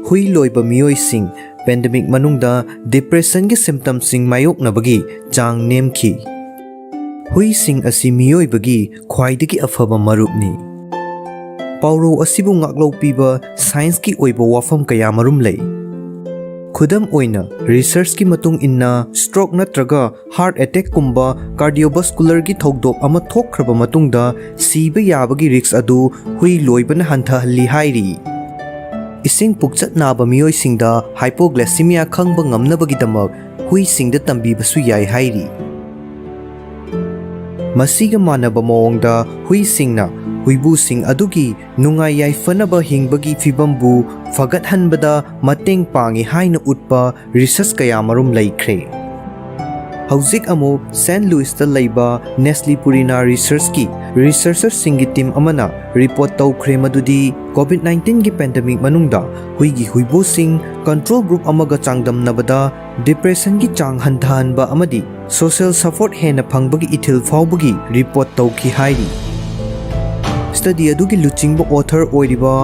ꯍꯨꯏ ꯂꯣꯏꯕ ꯃꯤꯑꯣꯏꯁꯤꯡ꯫ Pandemic ꯃꯅꯨꯡꯗ depressionꯒꯤ symptomꯁꯤꯡ ꯃꯥꯌꯣꯛꯅꯕꯒꯤ ꯆꯥꯡ ꯅꯦꯝꯈꯤ꯫ ꯍꯨꯏꯁꯤꯡ ꯑꯁꯤ ꯃꯤꯑꯣꯏꯕꯒꯤ ꯈ꯭ꯋꯥꯏꯗꯒꯤ ꯑꯐꯕ ꯃꯔꯨꯞꯅꯤ꯫ ꯄꯥꯎꯔꯧ ꯑꯁꯤꯕꯨ ꯉꯥꯛꯂꯧ ꯄꯤꯕ scienceꯀꯤ ꯑꯣꯏꯕ ꯋꯥꯐꯝ ꯀꯌꯥꯃꯔꯨꯝ ꯂꯩ꯫ ꯈꯨꯗꯝ ꯑꯣꯏꯅ, researchꯀꯤ ꯃꯇꯨꯡ ꯏꯟꯅ, stroke ꯅꯠꯇ꯭ꯔꯒ heart attackꯀꯨꯝꯕ cardiovascularꯒꯤ ꯊꯧꯗꯣꯛ ꯑꯃ ꯊꯣꯛꯈ꯭ꯔꯕ ꯃꯇꯨꯡꯗ ꯁꯤꯕ ꯌꯥꯕꯒꯤ risk ꯑꯗꯨ ꯍꯨꯏ ꯂꯣꯏꯕꯅ ꯍꯟꯊꯍꯜꯂꯤ ꯍꯥꯏꯔꯤ꯫ ꯏꯁꯤꯡ ꯄꯨꯛꯆꯠ ꯅꯥꯕ ꯃꯤꯑꯣꯏꯁꯤꯡꯗ hypoglycemia ꯈꯪꯕ ꯉꯝꯅꯕꯒꯤꯗꯃꯛ ꯍꯨꯏꯁꯤꯡꯗ ꯇꯝꯕꯤꯕꯁꯨ ꯌꯥꯏ ꯍꯥꯏꯔꯤ꯫ ꯃꯁꯤꯒ ꯃꯥꯟꯅꯕ ꯃꯑꯣꯡꯗ, ꯍꯨꯏꯁꯤꯡꯅ ꯍꯨꯏꯕꯨꯁꯤꯡ ꯑꯗꯨꯒꯤ ꯅꯨꯡꯉꯥꯏ ꯌꯥꯏꯐꯅꯕ ꯍꯤꯡꯕꯒꯤ ꯐꯤꯚꯝꯕꯨ ꯐꯒꯠꯍꯟꯕꯗ ꯃꯇꯦꯡ ꯄꯥꯡꯏ ꯍꯥꯏꯅ ꯎꯠꯄ research ꯀꯌꯥꯃꯔꯨꯝ ꯂꯩꯈ꯭ꯔꯦ꯫ ꯍꯧꯖꯤꯛ ꯑꯃꯨꯛ Saint Louisꯇ ꯂꯩꯕ Nestle Purina Researchꯀꯤ researcherꯁꯤꯡꯒꯤ team ꯑꯃꯅ report ꯇꯧꯈ꯭ꯔꯦ ꯃꯗꯨꯗꯤ COVID nineteenꯒꯤ pandemic ꯃꯅꯨꯡꯗ ꯍꯨꯏꯒꯤ ꯍꯨꯏꯕꯨꯁꯤꯡ control group ꯑꯃꯒ ꯆꯥꯡꯗꯝꯅꯕꯗ depressionꯒꯤ ꯆꯥꯡ ꯍꯟꯊꯍꯟꯕ ꯑꯃꯗꯤ social support ꯍꯦꯟꯅ ꯐꯪꯕꯒꯤ ꯏꯊꯤꯜ ꯐꯥꯎꯕꯒꯤ report ꯇꯧꯈꯤ ꯍꯥꯏꯔꯤ꯫ Study ꯑꯗꯨꯒꯤ ꯂꯨꯆꯤꯡꯕ author ꯑꯣꯏꯔꯤꯕ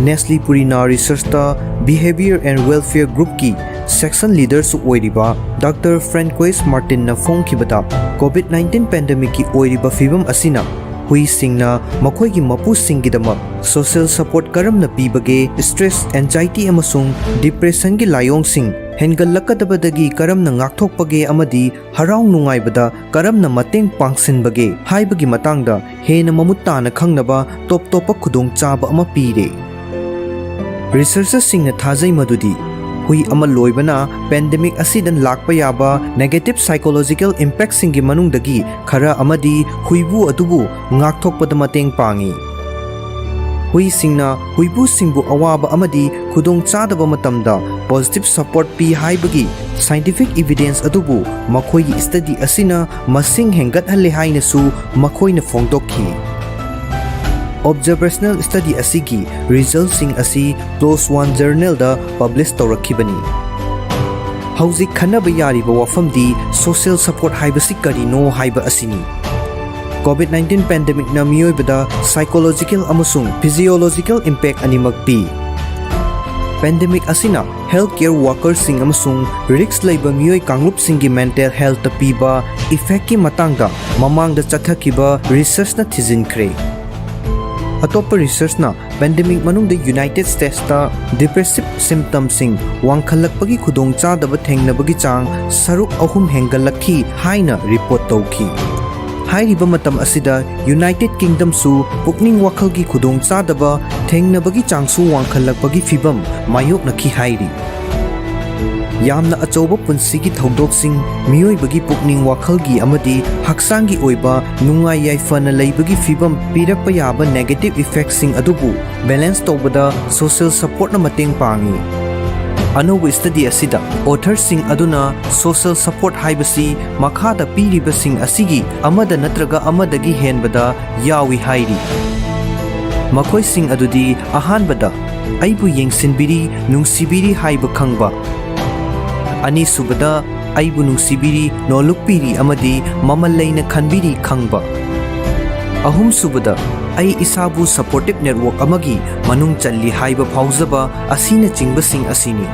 Nestle Purina Researchꯇ Behavior and Welfare Groupꯀꯤ section leaderꯁꯨ ꯑꯣꯏꯔꯤꯕ Doctor Francois Martinꯅ ꯐꯣꯡꯈꯤꯕꯗ, COVID nineteen pandemicꯀꯤ ꯑꯣꯏꯔꯤꯕ ꯐꯤꯚꯝ ꯑꯁꯤꯅ ꯍꯨꯏꯁꯤꯡꯅ ꯃꯈꯣꯏꯒꯤ ꯃꯄꯨꯁꯤꯡꯒꯤꯗꯃꯛ social support ꯀꯔꯝꯅ ꯄꯤꯕꯒꯦ, stress, anxiety ꯑꯃꯁꯨꯡ depressionꯒꯤ ꯂꯥꯏꯑꯣꯡꯁꯤꯡ ꯍꯦꯟꯒꯠꯂꯛꯀꯗꯕꯗꯒꯤ ꯀꯔꯝꯅ ꯉꯥꯛꯊꯣꯛꯄꯒꯦ ꯑꯃꯗꯤ ꯍꯔꯥꯎ ꯅꯨꯡꯉꯥꯏꯕꯗ ꯀꯔꯝꯅ ꯃꯇꯦꯡ ꯄꯥꯡꯁꯤꯟꯕꯒꯦ ꯍꯥꯏꯕꯒꯤ ꯃꯇꯥꯡꯗ ꯍꯦꯟꯅ ꯃꯃꯨꯠ ꯇꯥꯅ ꯈꯪꯅꯕ ꯇꯣꯞ ꯇꯣꯞꯄ ꯈꯨꯗꯣꯡꯆꯥꯕ ꯑꯃ ꯄꯤꯔꯦ꯫ ꯔꯤꯁꯔꯆꯔꯁꯤꯡꯅ ꯊꯥꯖꯩ ꯃꯗꯨꯗꯤ ꯍꯨꯏ ꯑꯃ ꯂꯣꯏꯕꯅ ꯄꯦꯟꯗꯦꯃꯤꯛ ꯑꯁꯤꯗ ꯂꯥꯛꯄ ꯌꯥꯕ ꯅꯦꯒꯦꯇꯤꯚ ꯁꯥꯏꯀꯣꯂꯣꯖꯤꯀꯦꯜ ꯏꯝꯄꯦꯛꯁꯤꯡꯒꯤ ꯃꯅꯨꯡꯗꯒꯤ ꯈꯔ ꯑꯃꯗꯤ ꯍꯨꯏꯕꯨ ꯑꯗꯨꯕꯨ ꯉꯥꯛꯊꯣꯛꯄꯗ ꯃꯇꯦꯡ ꯄꯥꯡꯏ꯫ ꯍꯨꯏꯁꯤꯡꯅ ꯍꯨꯏꯕꯨꯁꯤꯡꯕꯨ ꯑꯋꯥꯕ ꯑꯃꯗꯤ ꯈꯨꯗꯣꯡꯆꯥꯗꯕ ꯃꯇꯝꯗ ꯄꯣꯖꯤꯇꯤꯚ ꯁꯄꯣꯔꯠ ꯄꯤ ꯍꯥꯏꯕꯒꯤ ꯁꯥꯏꯟꯇꯤꯐꯤꯛ ꯏꯚꯤꯗꯦꯟꯁ ꯑꯗꯨꯕꯨ ꯃꯈꯣꯏꯒꯤ ꯁ꯭ꯇꯗꯤ ꯑꯁꯤꯅ ꯃꯁꯤꯡ ꯍꯦꯟꯒꯠꯍꯜꯂꯦ ꯍꯥꯏꯅꯁꯨ ꯃꯈꯣꯏꯅ ꯐꯣꯡꯗꯣꯛꯈꯤ꯫ ꯑꯣꯕꯖꯥꯔꯕꯦꯁꯅꯦꯜ ꯁ꯭ꯇꯗꯤ ꯑꯁꯤꯒꯤ ꯔꯤꯖꯜꯁꯤꯡ ꯑꯁꯤ ꯄ꯭ꯂꯣꯁ ꯋꯥꯟ ꯖꯔꯅꯦꯜꯗ ꯄꯕ꯭ꯂꯤꯁ ꯇꯧꯔꯛꯈꯤꯕꯅꯤ꯫ ꯍꯧꯖꯤꯛ ꯈꯟꯅꯕ ꯌꯥꯔꯤꯕ ꯋꯥꯐꯝꯗꯤ ꯁꯣꯁꯤꯌꯦꯜ ꯁꯄꯣꯔꯠ ꯍꯥꯏꯕꯁꯤ ꯀꯔꯤꯅꯣ ꯍꯥꯏꯕ ꯑꯁꯤꯅꯤ꯫ ꯀꯣꯚꯤꯗ ꯅꯥꯏꯟꯇꯤꯟ ꯄꯦꯟꯗꯦꯃꯤꯛꯅ ꯃꯤꯑꯣꯏꯕꯗ ꯁꯥꯏꯀꯣꯂꯣꯖꯤꯀꯦꯜ ꯑꯃꯁꯨꯡ ꯐꯤꯖꯤꯑꯣꯂꯣꯖꯤꯀꯦꯜ ꯏꯝꯄꯦꯛ ꯑꯅꯤꯃꯛ ꯄꯤ꯫ ꯄꯦꯟꯗꯦꯃꯤꯛ ꯑꯁꯤꯅ ꯍꯦꯜꯊ ꯀꯦꯌꯔ ꯋꯥꯀꯔꯁꯤꯡ ꯑꯃꯁꯨꯡ ꯔꯤꯁ꯭ꯛ ꯂꯩꯕ ꯃꯤꯑꯣꯏ ꯀꯥꯡꯂꯨꯞꯁꯤꯡꯒꯤ ꯃꯦꯟꯇꯦꯜ ꯍꯦꯜꯊꯇ ꯄꯤꯕ ꯏꯐꯦꯛꯀꯤ ꯃꯇꯥꯡꯗ ꯃꯃꯥꯡꯗ ꯆꯠꯊꯈꯤꯕ ꯔꯤꯁꯔꯆꯅ ꯊꯤꯖꯤꯟꯈ꯭ꯔꯦ꯫ ꯑꯇꯣꯞꯄ ꯔꯤꯁꯔꯆꯅ ꯄꯦꯟꯗꯦꯃꯤꯛ ꯃꯅꯨꯡꯗ ꯌꯨꯅꯥꯏꯇꯦꯗ ꯁ꯭ꯇꯦꯠꯁꯇ ꯗꯤꯄ꯭ꯔꯦꯁꯤꯚ ꯁꯤꯝꯇꯝꯁꯤꯡ ꯋꯥꯡꯈꯠꯂꯛꯄꯒꯤ ꯈꯨꯗꯣꯡꯆꯥꯗꯕ ꯊꯦꯡꯅꯕꯒꯤ ꯆꯥꯡ ꯁꯔꯨꯛ ꯑꯍꯨꯝ ꯍꯦꯟꯒꯠꯂꯛꯈꯤ ꯍꯥꯏꯅ ꯔꯤꯄꯣꯔꯠ ꯇꯧꯈꯤ꯫ ꯍꯥꯏꯔꯤꯕ ꯃꯇꯝ ꯑꯁꯤꯗ ꯌꯨꯅꯥꯏꯇꯦꯗ ꯀꯤꯡꯗꯝꯁꯨ ꯄꯨꯛꯅꯤꯡ ꯋꯥꯈꯜꯒꯤ ꯈꯨꯗꯣꯡꯆꯥꯗꯕ ꯊꯦꯡꯅꯕꯒꯤ ꯆꯥꯡꯁꯨ ꯋꯥꯡꯈꯠꯂꯛꯄꯒꯤ ꯐꯤꯚꯝ ꯃꯥꯌꯣꯛꯅꯈꯤ ꯍꯥꯏꯔꯤ꯫ ꯌꯥꯝꯅ ꯑꯆꯧꯕ ꯄꯨꯟꯁꯤꯒꯤ ꯊꯧꯗꯣꯛꯁꯤꯡ, ꯃꯤꯑꯣꯏꯕꯒꯤ ꯄꯨꯛꯅꯤꯡ ꯋꯥꯈꯜꯒꯤ ꯑꯃꯗꯤ ꯍꯛꯆꯥꯡꯒꯤ ꯑꯣꯏꯕ ꯅꯨꯡꯉꯥꯏ ꯌꯥꯏꯐꯅ ꯂꯩꯕꯒꯤ ꯐꯤꯚꯝ ꯄꯤꯔꯛꯄ ꯌꯥꯕ ꯅꯦꯒꯦꯇꯤꯚ ꯏꯐꯦꯛꯁꯤꯡ ꯑꯗꯨꯕꯨ ꯕꯦꯂꯦꯟꯁ ꯇꯧꯕꯗ ꯁꯣꯁꯤꯌꯦꯜ ꯁꯄꯣꯔꯠꯅ ꯃꯇꯦꯡ ꯄꯥꯡꯏ꯫ ꯑꯅꯧꯕ ꯁ꯭ꯇꯗꯤ ꯑꯁꯤꯗ ꯑꯣꯊꯔꯁꯤꯡ ꯑꯗꯨꯅ ꯁꯣꯁꯤꯌꯦꯜ ꯁꯄꯣꯔꯠ ꯍꯥꯏꯕꯁꯤ ꯃꯈꯥꯗ ꯄꯤꯔꯤꯕꯁꯤꯡ ꯑꯁꯤꯒꯤ ꯑꯃꯗ ꯅꯠꯇ꯭ꯔꯒ ꯑꯃꯗꯒꯤ ꯍꯦꯟꯕꯗ ꯌꯥꯎꯏ ꯍꯥꯏꯔꯤ꯫ ꯃꯈꯣꯏꯁꯤꯡ ꯑꯗꯨꯗꯤ, ꯑꯍꯥꯟꯕꯗ, ꯑꯩꯕꯨ ꯌꯦꯡꯁꯤꯟꯕꯤꯔꯤ, ꯅꯨꯡꯁꯤꯕꯤꯔꯤ ꯍꯥꯏꯕ ꯈꯪꯕ꯫ ꯑꯅꯤꯁꯨꯕꯗ, ꯑꯩꯕꯨ ꯅꯨꯡꯁꯤꯕꯤꯔꯤ, ꯅꯣꯜꯂꯨꯛꯄꯤꯔꯤ ꯑꯃꯗꯤ ꯃꯃꯜ ꯂꯩꯅ ꯈꯟꯕꯤꯔꯤ ꯈꯪꯕ꯫ ꯑꯍꯨꯝꯁꯨꯕꯗ, ꯑꯩ ꯏꯁꯥꯕꯨ ꯁꯄꯣꯔꯇꯤꯚ ꯅꯦꯠꯋꯥꯔꯛ ꯑꯃꯒꯤ ꯃꯅꯨꯡ ꯆꯜꯂꯤ ꯍꯥꯏꯕ ꯐꯥꯎꯖꯕ ꯑꯁꯤꯅꯆꯤꯡꯕꯁꯤꯡ ꯑꯁꯤꯅꯤ꯫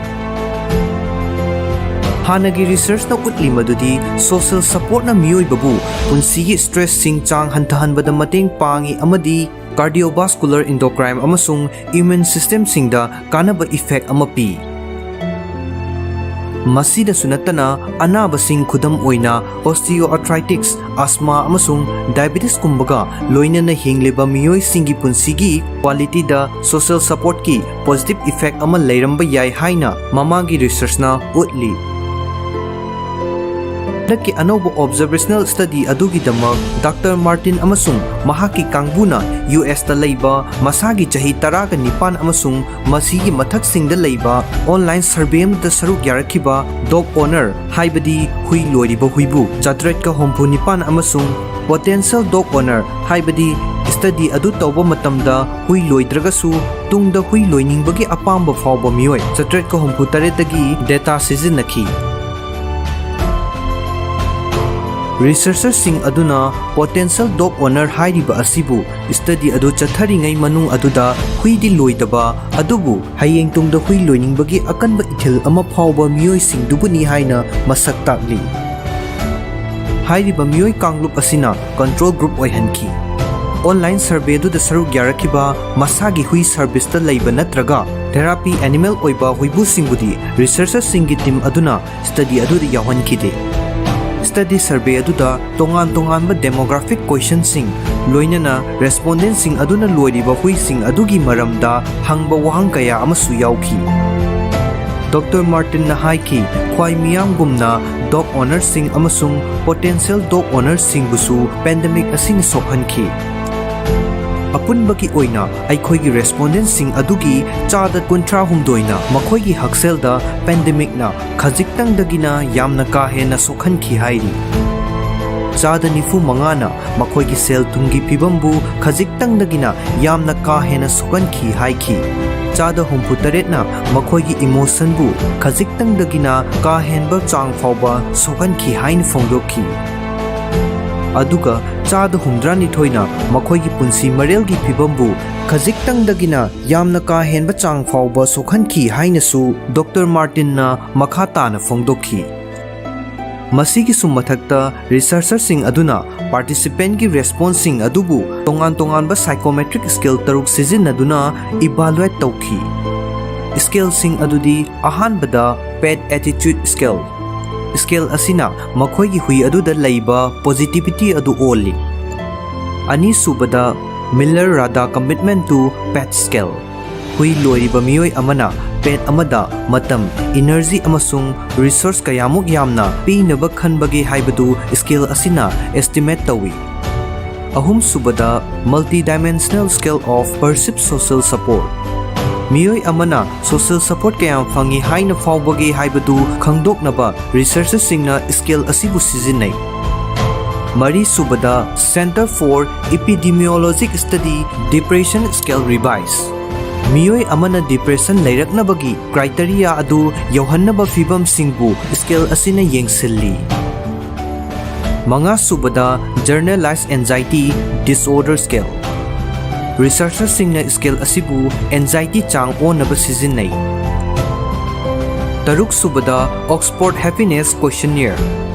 ꯍꯥꯟꯅꯒꯤ ꯔꯤꯁꯔꯆꯅ ꯎꯠꯂꯤ ꯃꯗꯨꯗꯤ ꯁꯣꯁꯤꯌꯦꯜ ꯁꯄꯣꯔꯠꯅ ꯃꯤꯑꯣꯏꯕꯕꯨ ꯄꯨꯟꯁꯤꯒꯤ ꯁ꯭ꯇ꯭ꯔꯦꯁꯁꯤꯡ ꯆꯥꯡ ꯍꯟꯊꯍꯟꯕꯗ ꯃꯇꯦꯡ ꯄꯥꯡꯏ ꯑꯃꯗꯤ ꯀꯥꯔꯗꯤꯑꯣꯚꯥꯁꯀꯨꯂꯔ, ꯏꯟꯗꯣꯀ꯭ꯔꯥꯏꯟ ꯑꯃꯁꯨꯡ ꯏꯝꯌꯨꯟ ꯁꯤꯁꯇꯦꯝꯁꯤꯡꯗ ꯀꯥꯟꯅꯕ ꯏꯐꯦꯛ ꯑꯃ ꯄꯤ꯫ ꯃꯁꯤꯗꯁꯨ ꯅꯠꯇꯅ, ꯑꯅꯥꯕꯁꯤꯡ, ꯈꯨꯗꯝ ꯑꯣꯏꯅ osteoarthritis, asthma ꯑꯃꯁꯨꯡ diabetesꯀꯨꯝꯕꯒ ꯂꯣꯏꯅꯅ ꯍꯤꯡꯂꯤꯕ ꯃꯤꯑꯣꯏꯁꯤꯡꯒꯤ ꯄꯨꯟꯁꯤꯒꯤ qualityꯗ social supportꯀꯤ positive effect ꯑꯃ ꯂꯩꯔꯝꯕ ꯌꯥꯏ ꯍꯥꯏꯅ ꯃꯃꯥꯡꯒꯤ researchꯅ ꯎꯠꯂꯤ꯫ ꯍꯟꯗꯛꯀꯤ ꯑꯅꯧꯕ observational study ꯑꯗꯨꯒꯤꯗꯃꯛ Doctor Martin ꯑꯃꯁꯨꯡ ꯃꯍꯥꯛꯀꯤ ꯀꯥꯡꯕꯨꯅ USꯇ ꯂꯩꯕ ꯃꯁꯥꯒꯤ ꯆꯍꯤ ꯇꯔꯥꯒ ꯅꯤꯄꯥꯟ ꯑꯃꯁꯨꯡ ꯃꯁꯤꯒꯤ ꯃꯊꯛꯁꯤꯡꯗ ꯂꯩꯕ online survey ꯑꯃꯗ ꯁꯔꯨꯛ ꯌꯥꯔꯛꯈꯤꯕ dog owner, ꯍꯥꯏꯕꯗꯤ ꯍꯨꯏ ꯂꯣꯏꯔꯤꯕ ꯍꯨꯏꯕꯨ, ꯆꯥꯇ꯭ꯔꯦꯠꯀ ꯍꯨꯝꯐꯨ ꯅꯤꯄꯥꯟ ꯑꯃꯁꯨꯡ potential dog owner, ꯍꯥꯏꯕꯗꯤ study ꯑꯗꯨ ꯇꯧꯕ ꯃꯇꯝꯗ ꯍꯨꯏ ꯂꯣꯏꯗ꯭ꯔꯒꯁꯨ ꯇꯨꯡꯗ ꯍꯨꯏ ꯂꯣꯏꯅꯤꯡꯕꯒꯤ ꯑꯄꯥꯝꯕ ꯐꯥꯎꯕ ꯃꯤꯑꯣꯏ ꯆꯥꯇ꯭ꯔꯦꯠꯀ ꯍꯨꯝꯐꯨ ꯇꯔꯦꯠꯇꯒꯤ data ꯁꯤꯖꯤꯟꯅꯈꯤ꯫ Researcherꯁꯤꯡ ꯑꯗꯨꯅ potential dog owner ꯍꯥꯏꯔꯤꯕ ꯑꯁꯤꯕꯨ study ꯑꯗꯨ ꯆꯠꯊꯔꯤꯉꯩ ꯃꯅꯨꯡ ꯑꯗꯨꯗ ꯍꯨꯏꯗꯤ ꯂꯣꯏꯗꯕ, ꯑꯗꯨꯕꯨ ꯍꯌꯦꯡ ꯇꯨꯡꯗ ꯍꯨꯏ ꯂꯣꯏꯅꯤꯡꯕꯒꯤ ꯑꯀꯟꯕ ꯏꯊꯤꯜ ꯑꯃ ꯐꯥꯎꯕ ꯃꯤꯑꯣꯏꯁꯤꯡꯗꯨꯕꯨꯅꯤ ꯍꯥꯏꯅ ꯃꯁꯛ ꯇꯥꯛꯂꯤ꯫ ꯍꯥꯏꯔꯤꯕ ꯃꯤꯑꯣꯏ ꯀꯥꯡꯂꯨꯞ ꯑꯁꯤꯅ control group ꯑꯣꯏꯍꯟꯈꯤ꯫ Online survey ꯑꯗꯨꯗ ꯁꯔꯨꯛ ꯌꯥꯔꯛꯈꯤꯕ ꯃꯁꯥꯒꯤ ꯍꯨꯏ serviceꯇ ꯂꯩꯕ ꯅꯠꯇ꯭ꯔꯒ therapy animal ꯑꯣꯏꯕ ꯍꯨꯏꯕꯨꯁꯤꯡꯕꯨꯗꯤ researcherꯁꯤꯡꯒꯤ team ꯑꯗꯨꯅ study ꯑꯗꯨꯗ ꯌꯥꯎꯍꯟꯈꯤꯗꯦ꯫ Study survey ꯑꯗꯨꯗ ꯇꯣꯉꯥꯟ ꯇꯣꯉꯥꯟꯕ demographic questionꯁꯤꯡ, ꯂꯣꯏꯅꯅ respondentꯁꯤꯡ ꯑꯗꯨꯅ ꯂꯣꯏꯔꯤꯕ ꯍꯨꯏꯁꯤꯡ ꯑꯗꯨꯒꯤ ꯃꯔꯝꯗ ꯍꯪꯕ ꯋꯥꯍꯪ ꯀꯌꯥ ꯑꯃꯁꯨ ꯌꯥꯎꯈꯤ꯫ Doctor Martinꯅ ꯍꯥꯏꯈꯤ, ꯈ꯭ꯋꯥꯏ ꯃꯤꯌꯥꯝꯒꯨꯝꯅ dog ownerꯁꯤꯡ ꯑꯃꯁꯨꯡ potential dog ownerꯁꯤꯡꯕꯨꯁꯨ pandemic ꯑꯁꯤꯅ ꯁꯣꯛꯍꯟꯈꯤ꯫ ꯑꯄꯨꯟꯕꯒꯤ ꯑꯣꯏꯅ ꯑꯩꯈꯣꯏꯒꯤ respondentꯁꯤꯡ ꯑꯗꯨꯒꯤ ꯆꯥꯗ ꯀꯨꯟꯊ꯭ꯔꯥ ꯍꯨꯝꯗꯣꯏꯅ ꯃꯈꯣꯏꯒꯤ ꯍꯛꯁꯦꯜꯗ pandemicꯅ ꯈꯖꯤꯛꯇꯪꯗꯒꯤꯅ ꯌꯥꯝꯅ ꯀꯥ ꯍꯦꯟꯅ ꯁꯣꯛꯍꯟꯈꯤ ꯍꯥꯏꯔꯤ꯫ ꯆꯥꯗ ꯅꯤꯐꯨ ꯃꯉꯥꯅ ꯃꯈꯣꯏꯒꯤ ꯁꯦꯜ ꯊꯨꯝꯒꯤ ꯐꯤꯕꯝꯕꯨ ꯈꯖꯤꯛꯇꯪꯗꯒꯤꯅ ꯌꯥꯝꯅ ꯀꯥ ꯍꯦꯟꯅ ꯁꯣꯛꯍꯟꯈꯤ ꯍꯥꯏꯈꯤ꯫ ꯆꯥꯗ ꯍꯨꯝꯐꯨ ꯇꯔꯦꯠꯅ ꯃꯈꯣꯏꯒꯤ emotionꯕꯨ ꯈꯖꯤꯛꯇꯪꯗꯒꯤꯅ ꯀꯥ ꯍꯦꯟꯕ ꯆꯥꯡ ꯐꯥꯎꯕ ꯁꯣꯛꯍꯟꯈꯤ ꯍꯥꯏꯅ ꯐꯣꯡꯗꯣꯛꯈꯤ꯫ ꯑꯗꯨꯒ ꯆꯥꯗ ꯍꯨꯝꯗ꯭ꯔꯥꯅꯤꯊꯣꯏꯅ ꯃꯈꯣꯏꯒꯤ ꯄꯨꯟꯁꯤ ꯃꯔꯦꯜꯒꯤ ꯐꯤꯕꯝꯕꯨ ꯈꯖꯤꯛꯇꯪꯗꯒꯤꯅ ꯌꯥꯝꯅ ꯀꯥ ꯍꯦꯟꯕ ꯆꯥꯡ ꯐꯥꯎꯕ ꯁꯣꯛꯍꯟꯈꯤ ꯍꯥꯏꯅꯁꯨ Doctor Martinꯅ ꯃꯈꯥ ꯇꯥꯅ ꯐꯣꯡꯗꯣꯛꯈꯤ꯫ ꯃꯁꯤꯒꯤꯁꯨ ꯃꯊꯛꯇ, researcherꯁꯤꯡ ꯑꯗꯨꯅ participantꯀꯤ responseꯁꯤꯡ ꯑꯗꯨꯕꯨ ꯇꯣꯉꯥꯟ ꯇꯣꯉꯥꯟꯕ psychometric scale ꯇꯔꯨꯛ ꯁꯤꯖꯤꯟꯅꯗꯨꯅ evaluate ꯇꯧꯈꯤ꯫ Scaleꯁꯤꯡ ꯑꯗꯨꯗꯤ, ꯑꯍꯥꯟꯕꯗ, Pet Attitude Scale꯫ Scale ꯑꯁꯤꯅ ꯃꯈꯣꯏꯒꯤ ꯍꯨꯏ ꯑꯗꯨꯗ ꯂꯩꯕ positivity ꯑꯗꯨ ꯑꯣꯜꯂꯤ꯫ ꯑꯅꯤꯁꯨꯕꯗ, Miller Rada Commitment to Pet Scale꯫ ꯍꯨꯏ ꯂꯣꯏꯔꯤꯕ ꯃꯤꯑꯣꯏ ꯑꯃꯅ pet ꯑꯃꯗ ꯃꯇꯝ, energy ꯑꯃꯁꯨꯡ resource ꯀꯌꯥꯃꯨꯛ ꯌꯥꯝꯅ ꯄꯤꯅꯕ ꯈꯟꯕꯒꯦ ꯍꯥꯏꯕꯗꯨ scale ꯑꯁꯤꯅ estimate ꯇꯧꯏ꯫ ꯑꯍꯨꯝꯁꯨꯕꯗ, Multidimensional Scale of Perceived Social Support꯫ ꯃꯤꯑꯣꯏ ꯑꯃꯅ social support ꯀꯌꯥꯝ ꯐꯪꯏ ꯍꯥꯏꯅ ꯐꯥꯎꯕꯒꯦ ꯍꯥꯏꯕꯗꯨ ꯈꯪꯗꯣꯛꯅꯕ researcherꯁꯤꯡꯅ scale ꯑꯁꯤꯕꯨ ꯁꯤꯖꯤꯟꯅꯩ꯫ ꯃꯔꯤꯁꯨꯕꯗ, Center for Epidemiologic Study Depression Scale Revise꯫ ꯃꯤꯑꯣꯏ ꯑꯃꯅ depression ꯂꯩꯔꯛꯅꯕꯒꯤ criteria ꯑꯗꯨ ꯌꯧꯍꯟꯅꯕ ꯐꯤꯚꯝꯁꯤꯡꯕꯨ scale ꯑꯁꯤꯅ ꯌꯦꯡꯁꯤꯜꯂꯤ꯫ ꯃꯉꯥꯁꯨꯕꯗ, Generalized Anxiety Disorder Scale꯫ Researcherꯁꯤꯡꯅ scale ꯑꯁꯤꯕꯨ anxiety ꯆꯥꯡ ꯑꯣꯟꯅꯕ ꯁꯤꯖꯤꯟꯅꯩ꯫ ꯇꯔꯨꯛꯁꯨꯕꯗ, Oxford Happiness Questionnaire꯫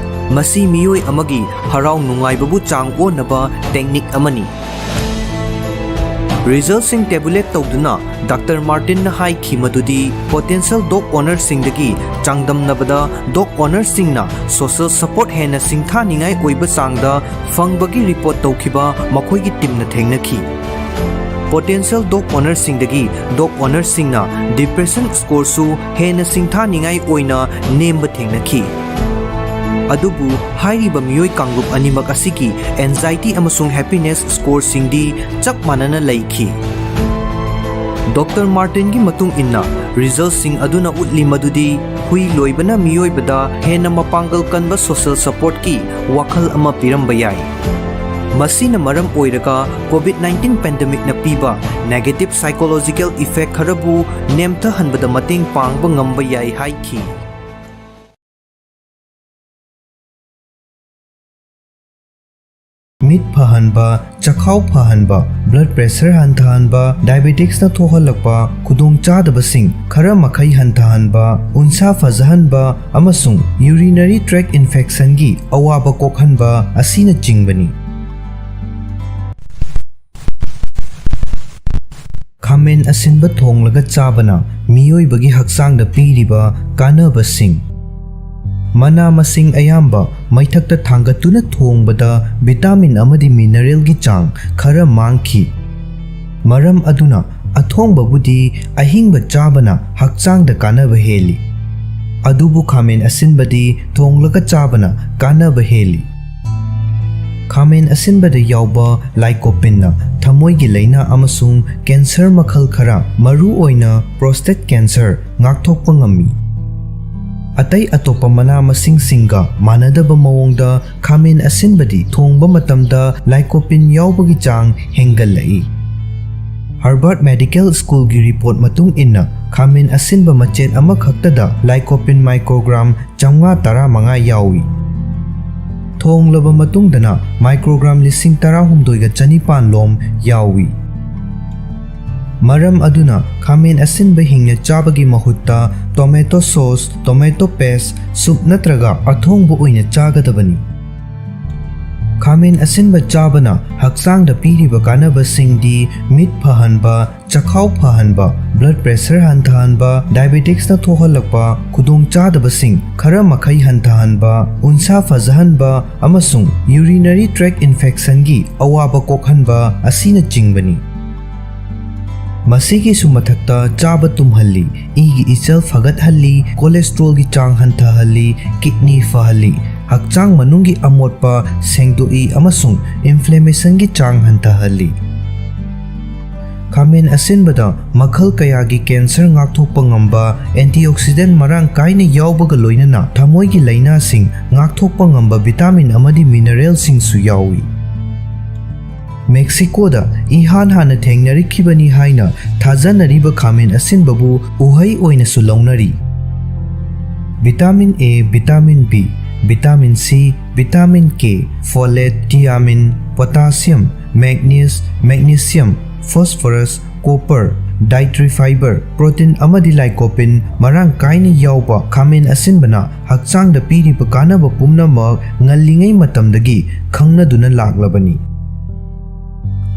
ꯃꯁꯤ ꯃꯤꯑꯣꯏ ꯑꯃꯒꯤ ꯍꯔꯥꯎ ꯅꯨꯡꯉꯥꯏꯕꯕꯨ ꯆꯥꯡ ꯑꯣꯟꯅꯕ technique ꯑꯃꯅꯤ꯫ Resultꯁꯤꯡ tabulate ꯇꯧꯗꯨꯅ Doctor Martinꯅ ꯍꯥꯏꯈꯤ ꯃꯗꯨꯗꯤ, potential dog ownerꯁꯤꯡꯗꯒꯤ ꯆꯥꯡꯗꯝꯅꯕꯗ dog ownerꯁꯤꯡꯅ social support ꯍꯦꯟꯅ ꯁꯤꯡꯊꯥꯅꯤꯡꯉꯥꯏ ꯑꯣꯏꯕ ꯆꯥꯡꯗ ꯐꯪꯕꯒꯤ report ꯇꯧꯈꯤꯕ ꯃꯈꯣꯏꯒꯤ teamꯅ ꯊꯦꯡꯅꯈꯤ꯫ Potential dog ownerꯁꯤꯡꯗꯒꯤ dog ownerꯁꯤꯡꯅ depression scoreꯁꯨ ꯍꯦꯟꯅ ꯁꯤꯡꯊꯥꯅꯤꯡꯉꯥꯏ ꯑꯣꯏꯅ ꯅꯦꯝꯕ ꯊꯦꯡꯅꯈꯤ꯫ ꯑꯗꯨꯕꯨ ꯍꯥꯏꯔꯤꯕ ꯃꯤꯑꯣꯏ ꯀꯥꯡꯂꯨꯞ ꯑꯅꯤꯃꯛ ꯑꯁꯤꯒꯤ anxiety ꯑꯃꯁꯨꯡ happiness scoreꯁꯤꯡꯗꯤ ꯆꯞ ꯃꯥꯟꯅꯅ ꯂꯩꯈꯤ꯫ Doctor Martinꯒꯤ ꯃꯇꯨꯡ ꯏꯟꯅ, resultꯁꯤꯡ ꯑꯗꯨꯅ ꯎꯠꯂꯤ ꯃꯗꯨꯗꯤ ꯍꯨꯏ ꯂꯣꯏꯕꯅ ꯃꯤꯑꯣꯏꯕꯗ ꯍꯦꯟꯅ ꯃꯄꯥꯡꯒꯜ ꯀꯟꯕ social supportꯀꯤ ꯋꯥꯈꯜ ꯑꯃ ꯄꯤꯔꯝꯕ ꯌꯥꯏ꯫ ꯃꯁꯤꯅ ꯃꯔꯝ ꯑꯣꯏꯔꯒ COVID nineteen pandemicꯅ ꯄꯤꯕ negative psychological effect ꯈꯔꯕꯨ ꯅꯦꯝꯊꯍꯟꯕꯗ ꯃꯇꯦꯡ ꯄꯥꯡꯕ ꯉꯝꯕ ꯌꯥꯏ ꯍꯥꯏꯈꯤ꯫ ꯃꯤꯠ ꯐꯍꯟꯕ, ꯆꯈꯥꯎ ꯐꯍꯟꯕ, blood pressure ꯍꯟꯊꯍꯟꯕ, diabeticsꯅ ꯊꯣꯛꯍꯜꯂꯛꯄ ꯈꯨꯗꯣꯡꯆꯥꯗꯕꯁꯤꯡ ꯈꯔ ꯃꯈꯩ ꯍꯟꯊꯍꯟꯕ, ꯎꯟꯁꯥ ꯐꯖꯍꯟꯕ ꯑꯃꯁꯨꯡ urinary tract infectionꯒꯤ ꯑꯋꯥꯕ ꯀꯣꯛꯍꯟꯕ ꯑꯁꯤꯅꯆꯤꯡꯕꯅꯤ꯫ ꯈꯥꯃꯦꯟ ꯑꯁꯤꯟꯕ ꯊꯣꯡꯂꯒ ꯆꯥꯕꯅ ꯃꯤꯑꯣꯏꯕꯒꯤ ꯍꯛꯆꯥꯡꯗ ꯄꯤꯔꯤꯕ ꯀꯥꯟꯅꯕꯁꯤꯡ꯫ ꯃꯅꯥ ꯃꯁꯤꯡ ꯑꯌꯥꯝꯕ ꯃꯩꯊꯛꯇ ꯊꯥꯡꯒꯠꯇꯨꯅ ꯊꯣꯡꯕꯗ ꯚꯤꯇꯥꯃꯤꯟ ꯑꯃꯗꯤ ꯃꯤꯅꯔꯦꯜꯒꯤ ꯆꯥꯡ ꯈꯔ ꯃꯥꯡꯈꯤ꯫ ꯃꯔꯝ ꯑꯗꯨꯅ ꯑꯊꯣꯡꯕꯕꯨꯗꯤ ꯑꯍꯤꯡꯕ ꯆꯥꯕꯅ ꯍꯛꯆꯥꯡꯗ ꯀꯥꯟꯅꯕ ꯍꯦꯜꯂꯤ꯫ ꯑꯗꯨꯕꯨ ꯈꯥꯃꯦꯟ ꯑꯁꯤꯟꯕꯗꯤ ꯊꯣꯡꯂꯒ ꯆꯥꯕꯅ ꯀꯥꯟꯅꯕ ꯍꯦꯜꯂꯤ꯫ ꯈꯥꯃꯦꯟ ꯑꯁꯤꯟꯕꯗ ꯌꯥꯎꯕ ꯂꯥꯏꯀꯣꯄꯤꯟꯅ ꯊꯃꯣꯏꯒꯤ ꯂꯥꯏꯅꯥ ꯑꯃꯁꯨꯡ ꯀꯦꯟꯁꯔ ꯃꯈꯜ ꯈꯔ, ꯃꯔꯨꯑꯣꯏꯅ ꯄ꯭ꯔꯣꯁꯇꯦꯠ ꯀꯦꯟꯁꯔ, ꯉꯥꯛꯊꯣꯛꯄ ꯉꯝꯃꯤ꯫ ꯑꯇꯩ ꯑꯇꯣꯞꯄ ꯃꯅꯥ ꯃꯁꯤꯡꯁꯤꯡꯒ ꯃꯥꯟꯅꯗꯕ ꯃꯑꯣꯡꯗ ꯈꯥꯃꯦꯟ ꯑꯁꯤꯟꯕꯗꯤ ꯊꯣꯡꯕ ꯃꯇꯝꯗ ꯂꯥꯏꯀꯣꯄꯤꯟ ꯌꯥꯎꯕꯒꯤ ꯆꯥꯡ ꯍꯦꯟꯒꯠꯂꯛꯏ꯫ ꯍꯥꯔꯕꯔꯠ ꯃꯦꯗꯤꯀꯦꯜ ꯁ꯭ꯀꯨꯜꯒꯤ ꯔꯤꯄꯣꯔꯠ ꯃꯇꯨꯡ ꯏꯟꯅ, ꯈꯥꯃꯦꯟ ꯑꯁꯤꯟꯕ ꯃꯆꯦꯠ ꯑꯃꯈꯛꯇꯗ ꯂꯥꯏꯀꯣꯄꯤꯟ ꯃꯥꯏꯀ꯭ꯔꯣꯒ꯭ꯔꯥꯝ ꯆꯥꯝꯃꯉꯥ ꯇꯔꯥꯃꯉꯥ ꯌꯥꯎꯏ꯫ ꯊꯣꯡꯂꯕ ꯃꯇꯨꯡꯗꯅ ꯃꯥꯏꯀ꯭ꯔꯣꯒ꯭ꯔꯥꯝ ꯂꯤꯁꯤꯡ ꯇꯔꯥꯍꯨꯝꯗꯣꯏꯒ ꯆꯅꯤꯄꯥꯟ ꯂꯣꯝ ꯌꯥꯎꯏ꯫ ꯃꯔꯝ ꯑꯗꯨꯅ ꯈꯥꯃꯦꯟ ꯑꯁꯤꯟꯕ ꯍꯤꯡꯅ ꯆꯥꯕꯒꯤ ꯃꯍꯨꯠꯇ tomato sauce, tomato paste, soup ꯅꯠꯇ꯭ꯔꯒ ꯑꯊꯣꯡꯕ ꯑꯣꯏꯅ ꯆꯥꯒꯗꯕꯅꯤ꯫ ꯈꯥꯃꯦꯟ ꯑꯁꯤꯟꯕ ꯆꯥꯕꯅ ꯍꯛꯆꯥꯡꯗ ꯄꯤꯔꯤꯕ ꯀꯥꯟꯅꯕꯁꯤꯡꯗꯤ ꯃꯤꯠ ꯐꯍꯟꯕ, ꯆꯈꯥꯎ ꯐꯍꯟꯕ, ꯕ꯭ꯂꯗ ꯄ꯭ꯔꯦꯁꯔ ꯍꯟꯊꯍꯟꯕ, ꯗꯥꯏꯕꯦꯇꯤꯛꯁꯅ ꯊꯣꯛꯍꯜꯂꯛꯄ ꯈꯨꯗꯣꯡꯆꯥꯗꯕꯁꯤꯡ ꯈꯔ ꯃꯈꯩ ꯍꯟꯊꯍꯟꯕ, ꯎꯟꯁꯥ ꯐꯖꯍꯟꯕ ꯑꯃꯁꯨꯡ ꯌꯨꯔꯤꯅꯔꯤ ꯇ꯭ꯔꯦꯛ ꯏꯟꯐꯦꯛꯁꯟꯒꯤ ꯑꯋꯥꯕ ꯀꯣꯛꯍꯟꯕ ꯑꯁꯤꯅꯆꯤꯡꯕꯅꯤ꯫ ꯃꯁꯤꯒꯤꯁꯨ ꯃꯊꯛꯇ ꯆꯥꯕ ꯇꯨꯝꯍꯜꯂꯤ, ꯏꯒꯤ ꯏꯆꯦꯜ ꯐꯒꯠꯍꯜꯂꯤ, ꯀꯣꯂꯦꯁꯇ꯭ꯔꯣꯜꯒꯤ ꯆꯥꯡ ꯍꯟꯊꯍꯜꯂꯤ, ꯀꯤꯗꯅꯤ ꯐꯍꯜꯂꯤ, ꯍꯛꯆꯥꯡ ꯃꯅꯨꯡꯒꯤ ꯑꯃꯣꯠꯄ ꯁꯦꯡꯗꯣꯛꯏ ꯑꯃꯁꯨꯡ ꯏꯟꯐ꯭ꯂꯦꯃꯦꯁꯟꯒꯤ ꯆꯥꯡ ꯍꯟꯊꯍꯜꯂꯤ꯫ ꯈꯥꯃꯦꯟ ꯑꯁꯤꯟꯕꯗ ꯃꯈꯜ ꯀꯌꯥꯒꯤ ꯀꯦꯟꯁꯔ ꯉꯥꯛꯊꯣꯛꯄ ꯉꯝꯕ ꯑꯦꯟꯇꯤꯑꯣꯛꯁꯤꯗꯦꯟ ꯃꯔꯥꯡ ꯀꯥꯏꯅ ꯌꯥꯎꯕꯒ ꯂꯣꯏꯅꯅ ꯊꯃꯣꯏꯒꯤ ꯂꯥꯏꯅꯥꯁꯤꯡ ꯉꯥꯛꯊꯣꯛꯄ ꯉꯝꯕ ꯚꯤꯇꯥꯃꯤꯟ ꯑꯃꯗꯤ ꯃꯤꯅꯔꯦꯜꯁꯤꯡꯁꯨ ꯌꯥꯎꯏ꯫ ꯃꯦꯛꯁꯤꯀꯣꯗ ꯏꯍꯥꯟ ꯍꯥꯟꯅ ꯊꯦꯡꯅꯔꯛꯈꯤꯕꯅꯤ ꯍꯥꯏꯅ ꯊꯥꯖꯅꯔꯤꯕ ꯈꯥꯃꯦꯟ ꯑꯁꯤꯟꯕꯕꯨ ꯎꯍꯩ ꯑꯣꯏꯅꯁꯨ ꯂꯧꯅꯔꯤ꯫ Vitamin A, vitamin B, vitamin C, vitamin K, folate, thiamine, potassium, manganese, magnesium, phosphorus, copper, dietary fibre, protein ꯑꯃꯗꯤ ꯂꯥꯏꯀꯣꯄꯤꯟ ꯃꯔꯥꯡ ꯀꯥꯏꯅ ꯌꯥꯎꯕ ꯈꯥꯃꯦꯟ ꯑꯁꯤꯟꯕꯅ ꯍꯛꯆꯥꯡꯗ ꯄꯤꯔꯤꯕ ꯀꯥꯟꯅꯕ ꯄꯨꯝꯅꯃꯛ ꯉꯜꯂꯤꯉꯩ ꯃꯇꯝꯗꯒꯤ ꯈꯪꯅꯗꯨꯅ ꯂꯥꯛꯂꯕꯅꯤ꯫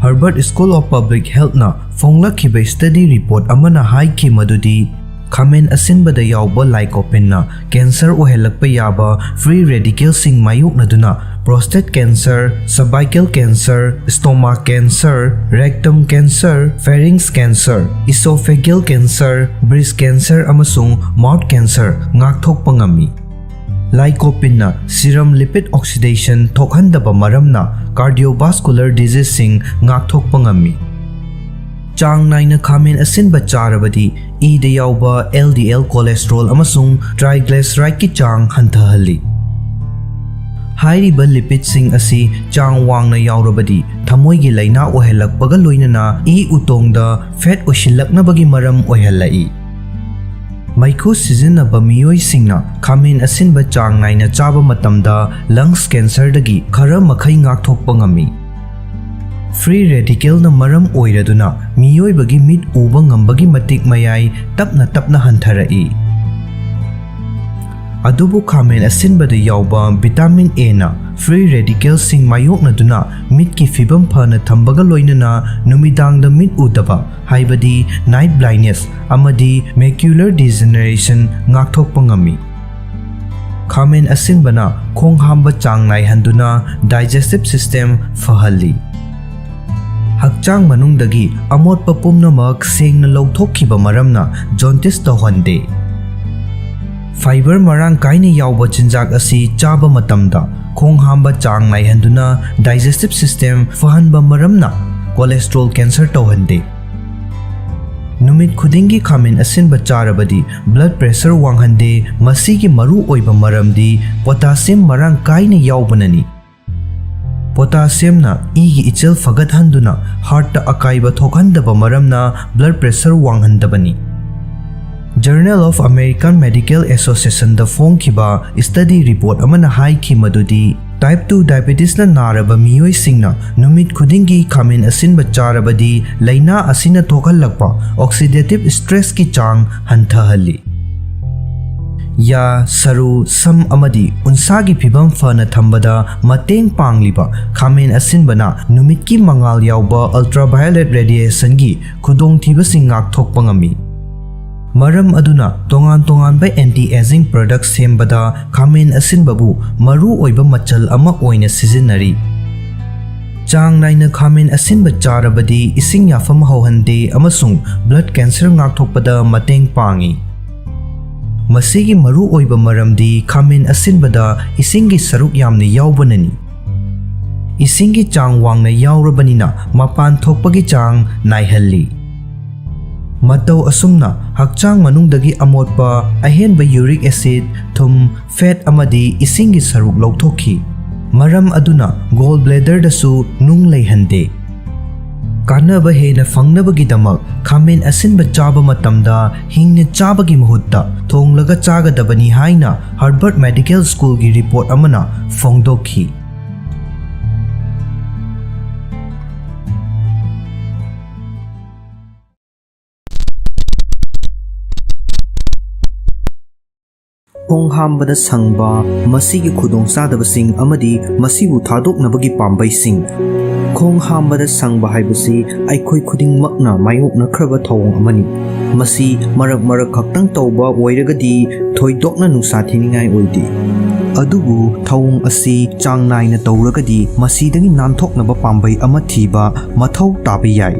Harvard School of Public Healthꯅ ꯐꯣꯡꯂꯛꯈꯤꯕ study report ꯑꯃꯅ ꯍꯥꯏꯈꯤ ꯃꯗꯨꯗꯤ ꯈꯥꯃꯦꯟ ꯑꯁꯤꯟꯕꯗ ꯌꯥꯎꯕ lycopeneꯅ cancer ꯑꯣꯏꯍꯜꯂꯛꯄ ꯌꯥꯕ free radicalꯁꯤꯡ ꯃꯥꯌꯣꯛꯅꯗꯨꯅ prostate cancer, cervical cancer, stomach cancer, rectum cancer, pharynx cancer, esophageal cancer, breast cancer ꯑꯃꯁꯨꯡ mouth cancer ꯉꯥꯛꯊꯣꯛꯄ ꯉꯝꯃꯤ꯫ Lycopeneꯅ serum lipid oxidation ꯊꯣꯛꯍꯟꯗꯕ ꯃꯔꯝꯅ cardiovascular diseaseꯁꯤꯡ ꯉꯥꯛꯊꯣꯛꯄ ꯉꯝꯃꯤ꯫ ꯆꯥꯡ ꯅꯥꯏꯅ ꯈꯥꯃꯦꯟ ꯑꯁꯤꯟꯕ ꯆꯥꯔꯕꯗꯤ ꯏꯗ ꯌꯥꯎꯕ LDL cholesterol ꯑꯃꯁꯨꯡ triglycerideꯀꯤ ꯆꯥꯡ ꯍꯟꯊꯍꯜꯂꯤ꯫ ꯍꯥꯏꯔꯤꯕ lipidꯁꯤꯡ ꯑꯁꯤ ꯆꯥꯡ ꯋꯥꯡꯅ ꯌꯥꯎꯔꯕꯗꯤ ꯊꯃꯣꯏꯒꯤ ꯂꯥꯏꯅꯥ ꯑꯣꯏꯍꯜꯂꯛꯄꯒ ꯂꯣꯏꯅꯅ ꯏ ꯎꯇꯣꯡꯗ fat ꯑꯣꯏꯁꯤꯜꯂꯛꯅꯕꯒꯤ ꯃꯔꯝ ꯑꯣꯏꯍꯜꯂꯛꯏ꯫ ꯃꯩꯈꯨ ꯁꯤꯖꯤꯟꯅꯕ ꯃꯤꯑꯣꯏꯁꯤꯡꯅ ꯈꯥꯃꯦꯟ ꯑꯁꯤꯟꯕ ꯆꯥꯡ ꯅꯥꯏꯅ ꯆꯥꯕ ꯃꯇꯝꯗ lungs cancerꯗꯒꯤ ꯈꯔ ꯃꯈꯩ ꯉꯥꯛꯊꯣꯛꯄ ꯉꯝꯃꯤ꯫ Free radicalꯅ ꯃꯔꯝ ꯑꯣꯏꯔꯗꯨꯅ ꯃꯤꯑꯣꯏꯕꯒꯤ ꯃꯤꯠ ꯎꯕ ꯉꯝꯕꯒꯤ ꯃꯇꯤꯛ ꯃꯌꯥꯏ ꯇꯞꯅ ꯇꯞꯅ ꯍꯟꯊꯔꯛꯏ꯫ ꯑꯗꯨꯕꯨ ꯈꯥꯃꯦꯟ ꯑꯁꯤꯟꯕꯗ ꯌꯥꯎꯕ vitamin Aꯅ free radicalꯁꯤꯡ ꯃꯥꯌꯣꯛꯅꯗꯨꯅ ꯃꯤꯠꯀꯤ ꯐꯤꯕꯝ ꯐꯅ ꯊꯝꯕꯒ ꯂꯣꯏꯅꯅ ꯅꯨꯃꯤꯗꯥꯡꯗ ꯃꯤꯠ ꯎꯗꯕ, ꯍꯥꯏꯕꯗꯤ night blindness ꯑꯃꯗꯤ macular degeneration ꯉꯥꯛꯊꯣꯛꯄ ꯉꯝꯃꯤ꯫ ꯈꯥꯃꯦꯟ ꯑꯁꯤꯟꯕꯅ ꯈꯣꯡ ꯍꯥꯝꯕ ꯆꯥꯡ ꯅꯥꯏꯍꯟꯗꯨꯅ digestive system ꯐꯍꯜꯂꯤ꯫ ꯍꯛꯆꯥꯡ ꯃꯅꯨꯡꯗꯒꯤ ꯑꯃꯣꯠꯄ ꯄꯨꯝꯅꯃꯛ ꯁꯦꯡꯅ ꯂꯧꯊꯣꯛꯈꯤꯕ ꯃꯔꯝꯅ jaundice ꯇꯧꯍꯟꯗꯦ꯫ Fiber ꯃꯔꯥꯡ ꯀꯥꯏꯅ ꯌꯥꯎꯕ ꯆꯤꯟꯖꯥꯛ ꯑꯁꯤ ꯆꯥꯕ ꯃꯇꯝꯗ ꯈꯣꯡ ꯍꯥꯝꯕ ꯆꯥꯡ ꯅꯥꯏꯍꯟꯗꯨꯅ digestive system ꯐꯍꯟꯕ ꯃꯔꯝꯅ cholesterol cancer ꯇꯧꯍꯟꯗꯦ꯫ ꯅꯨꯃꯤꯠ ꯈꯨꯗꯤꯡꯒꯤ ꯈꯥꯃꯦꯟ ꯑꯁꯤꯟꯕ ꯆꯥꯔꯕꯗꯤ blood pressure ꯋꯥꯡꯍꯟꯗꯦ꯫ ꯃꯁꯤꯒꯤ ꯃꯔꯨ ꯑꯣꯏꯕ ꯃꯔꯝꯗꯤ potassium ꯃꯔꯥꯡ ꯀꯥꯏꯅ ꯌꯥꯎꯕꯅꯅꯤ꯫ Potassiumꯅ ꯏꯒꯤ ꯏꯆꯦꯜ ꯐꯒꯠꯍꯟꯗꯨꯅ heartꯇ ꯑꯀꯥꯏꯕ ꯊꯣꯛꯍꯟꯗꯕ ꯃꯔꯝꯅ blood pressure ꯋꯥꯡꯍꯟꯗꯕꯅꯤ꯫ Journal of American Medical Associationꯗ ꯐꯣꯡꯈꯤꯕ study report ꯑꯃꯅ ꯍꯥꯏꯈꯤ ꯃꯗꯨꯗꯤ type two diabetesꯅ ꯅꯥꯔꯕ ꯃꯤꯑꯣꯏꯁꯤꯡꯅ ꯅꯨꯃꯤꯠ ꯈꯨꯗꯤꯡꯒꯤ ꯈꯥꯃꯦꯟ ꯑꯁꯤꯟꯕ ꯆꯥꯔꯕꯗꯤ ꯂꯥꯏꯅꯥ ꯑꯁꯤꯅ ꯊꯣꯛꯍꯜꯂꯛꯄ oxidative stressꯀꯤ ꯆꯥꯡ ꯍꯟꯊꯍꯜꯂꯤ꯫ ꯌꯥ, ꯁꯔꯨ, ꯁꯝ ꯑꯃꯗꯤ ꯎꯟꯁꯥꯒꯤ ꯐꯤꯕꯝ ꯐꯅ ꯊꯝꯕꯗ ꯃꯇꯦꯡ ꯄꯥꯡꯂꯤꯕ ꯈꯥꯃꯦꯟ ꯑꯁꯤꯟꯕꯅ ꯅꯨꯃꯤꯠꯀꯤ ꯃꯉꯥꯜ ꯌꯥꯎꯕ ultraviolet radiationꯒꯤ ꯈꯨꯗꯣꯡꯊꯤꯕꯁꯤꯡ ꯉꯥꯛꯊꯣꯛꯄ ꯉꯝꯃꯤ꯫ ꯃꯔꯝ ꯑꯗꯨꯅ ꯇꯣꯉꯥꯟ ꯇꯣꯉꯥꯟꯕ anti aging product ꯁꯦꯝꯕꯗ ꯈꯥꯃꯦꯟ ꯑꯁꯤꯟꯕꯕꯨ ꯃꯔꯨ ꯑꯣꯏꯕ ꯃꯆꯜ ꯑꯃ ꯑꯣꯏꯅ ꯁꯤꯖꯤꯟꯅꯔꯤ꯫ ꯆꯥꯡ ꯅꯥꯏꯅ ꯈꯥꯃꯦꯟ ꯑꯁꯤꯟꯕ ꯆꯥꯔꯕꯗꯤ ꯏꯁꯤꯡ ꯌꯥꯐꯝ ꯍꯧꯍꯟꯗꯦ ꯑꯃꯁꯨꯡ blood cancer ꯉꯥꯛꯊꯣꯛꯄꯗ ꯃꯇꯦꯡ ꯄꯥꯡꯏ꯫ ꯃꯁꯤꯒꯤ ꯃꯔꯨ ꯑꯣꯏꯕ ꯃꯔꯝꯗꯤ ꯈꯥꯃꯦꯟ ꯑꯁꯤꯟꯕꯗ ꯏꯁꯤꯡꯒꯤ ꯁꯔꯨꯛ ꯌꯥꯝꯅ ꯌꯥꯎꯕꯅꯅꯤ꯫ ꯏꯁꯤꯡꯒꯤ ꯆꯥꯡ ꯋꯥꯡꯅ ꯌꯥꯎꯔꯕꯅꯤꯅ ꯃꯄꯥꯟ ꯊꯣꯛꯄꯒꯤ ꯆꯥꯡ ꯅꯥꯏꯍꯜꯂꯤ꯫ ꯃꯇꯧ ꯑꯁꯨꯝꯅ ꯍꯛꯆꯥꯡ ꯃꯅꯨꯡꯗꯒꯤ ꯑꯃꯣꯠꯄ, ꯑꯍꯦꯟꯕ uric acid, ꯊꯨꯝ, fat ꯑꯃꯗꯤ ꯏꯁꯤꯡꯒꯤ ꯁꯔꯨꯛ ꯂꯧꯊꯣꯛꯈꯤ꯫ ꯃꯔꯝ ꯑꯗꯨꯅ gall bladderꯗꯁꯨ ꯅꯨꯡ ꯂꯩꯍꯟꯗꯦ꯫ ꯀꯥꯟꯅꯕ ꯍꯦꯟꯅ ꯐꯪꯅꯕꯒꯤꯗꯃꯛ ꯈꯥꯃꯦꯟ ꯑꯁꯤꯟꯕ ꯆꯥꯕ ꯃꯇꯝꯗ ꯍꯤꯡꯅ ꯆꯥꯕꯒꯤ ꯃꯍꯨꯠꯇ ꯊꯣꯡꯂꯒ ꯆꯥꯒꯗꯕꯅꯤ ꯍꯥꯏꯅ Harvard Medical Schoolꯒꯤ report ꯑꯃꯅ ꯐꯣꯡꯗꯣꯛꯈꯤ꯫ ꯈꯣꯡ ꯍꯥꯝꯕꯗ ꯁꯪꯕ, ꯃꯁꯤꯒꯤ ꯈꯨꯗꯣꯡꯆꯥꯗꯕꯁꯤꯡ ꯑꯃꯗꯤ ꯃꯁꯤꯕꯨ ꯊꯥꯗꯣꯛꯅꯕꯒꯤ ꯄꯥꯝꯕꯩꯁꯤꯡ꯫ ꯈꯣꯡ ꯍꯥꯝꯕꯗ ꯁꯪꯕ ꯍꯥꯏꯕꯁꯤ ꯑꯩꯈꯣꯏ ꯈꯨꯗꯤꯡꯃꯛꯅ ꯃꯥꯌꯣꯛꯅꯈ꯭ꯔꯕ ꯊꯧꯑꯣꯡ ꯑꯃꯅꯤ꯫ ꯃꯁꯤ ꯃꯔꯛ ꯃꯔꯛ ꯈꯛꯇꯪ ꯇꯧꯕ ꯑꯣꯏꯔꯒꯗꯤ ꯊꯣꯏꯗꯣꯛꯅ ꯅꯨꯡꯁꯥ ꯊꯤꯅꯤꯡꯉꯥꯏ ꯑꯣꯏꯗꯦ꯫ ꯑꯗꯨꯕꯨ ꯊꯧꯑꯣꯡ ꯑꯁꯤ ꯆꯥꯡ ꯅꯥꯏꯅ ꯇꯧꯔꯒꯗꯤ ꯃꯁꯤꯗꯒꯤ ꯅꯥꯟꯊꯣꯛꯅꯕ ꯄꯥꯝꯕꯩ ꯑꯃ ꯊꯤꯕ ꯃꯊꯧ ꯇꯥꯕ ꯌꯥꯏ꯫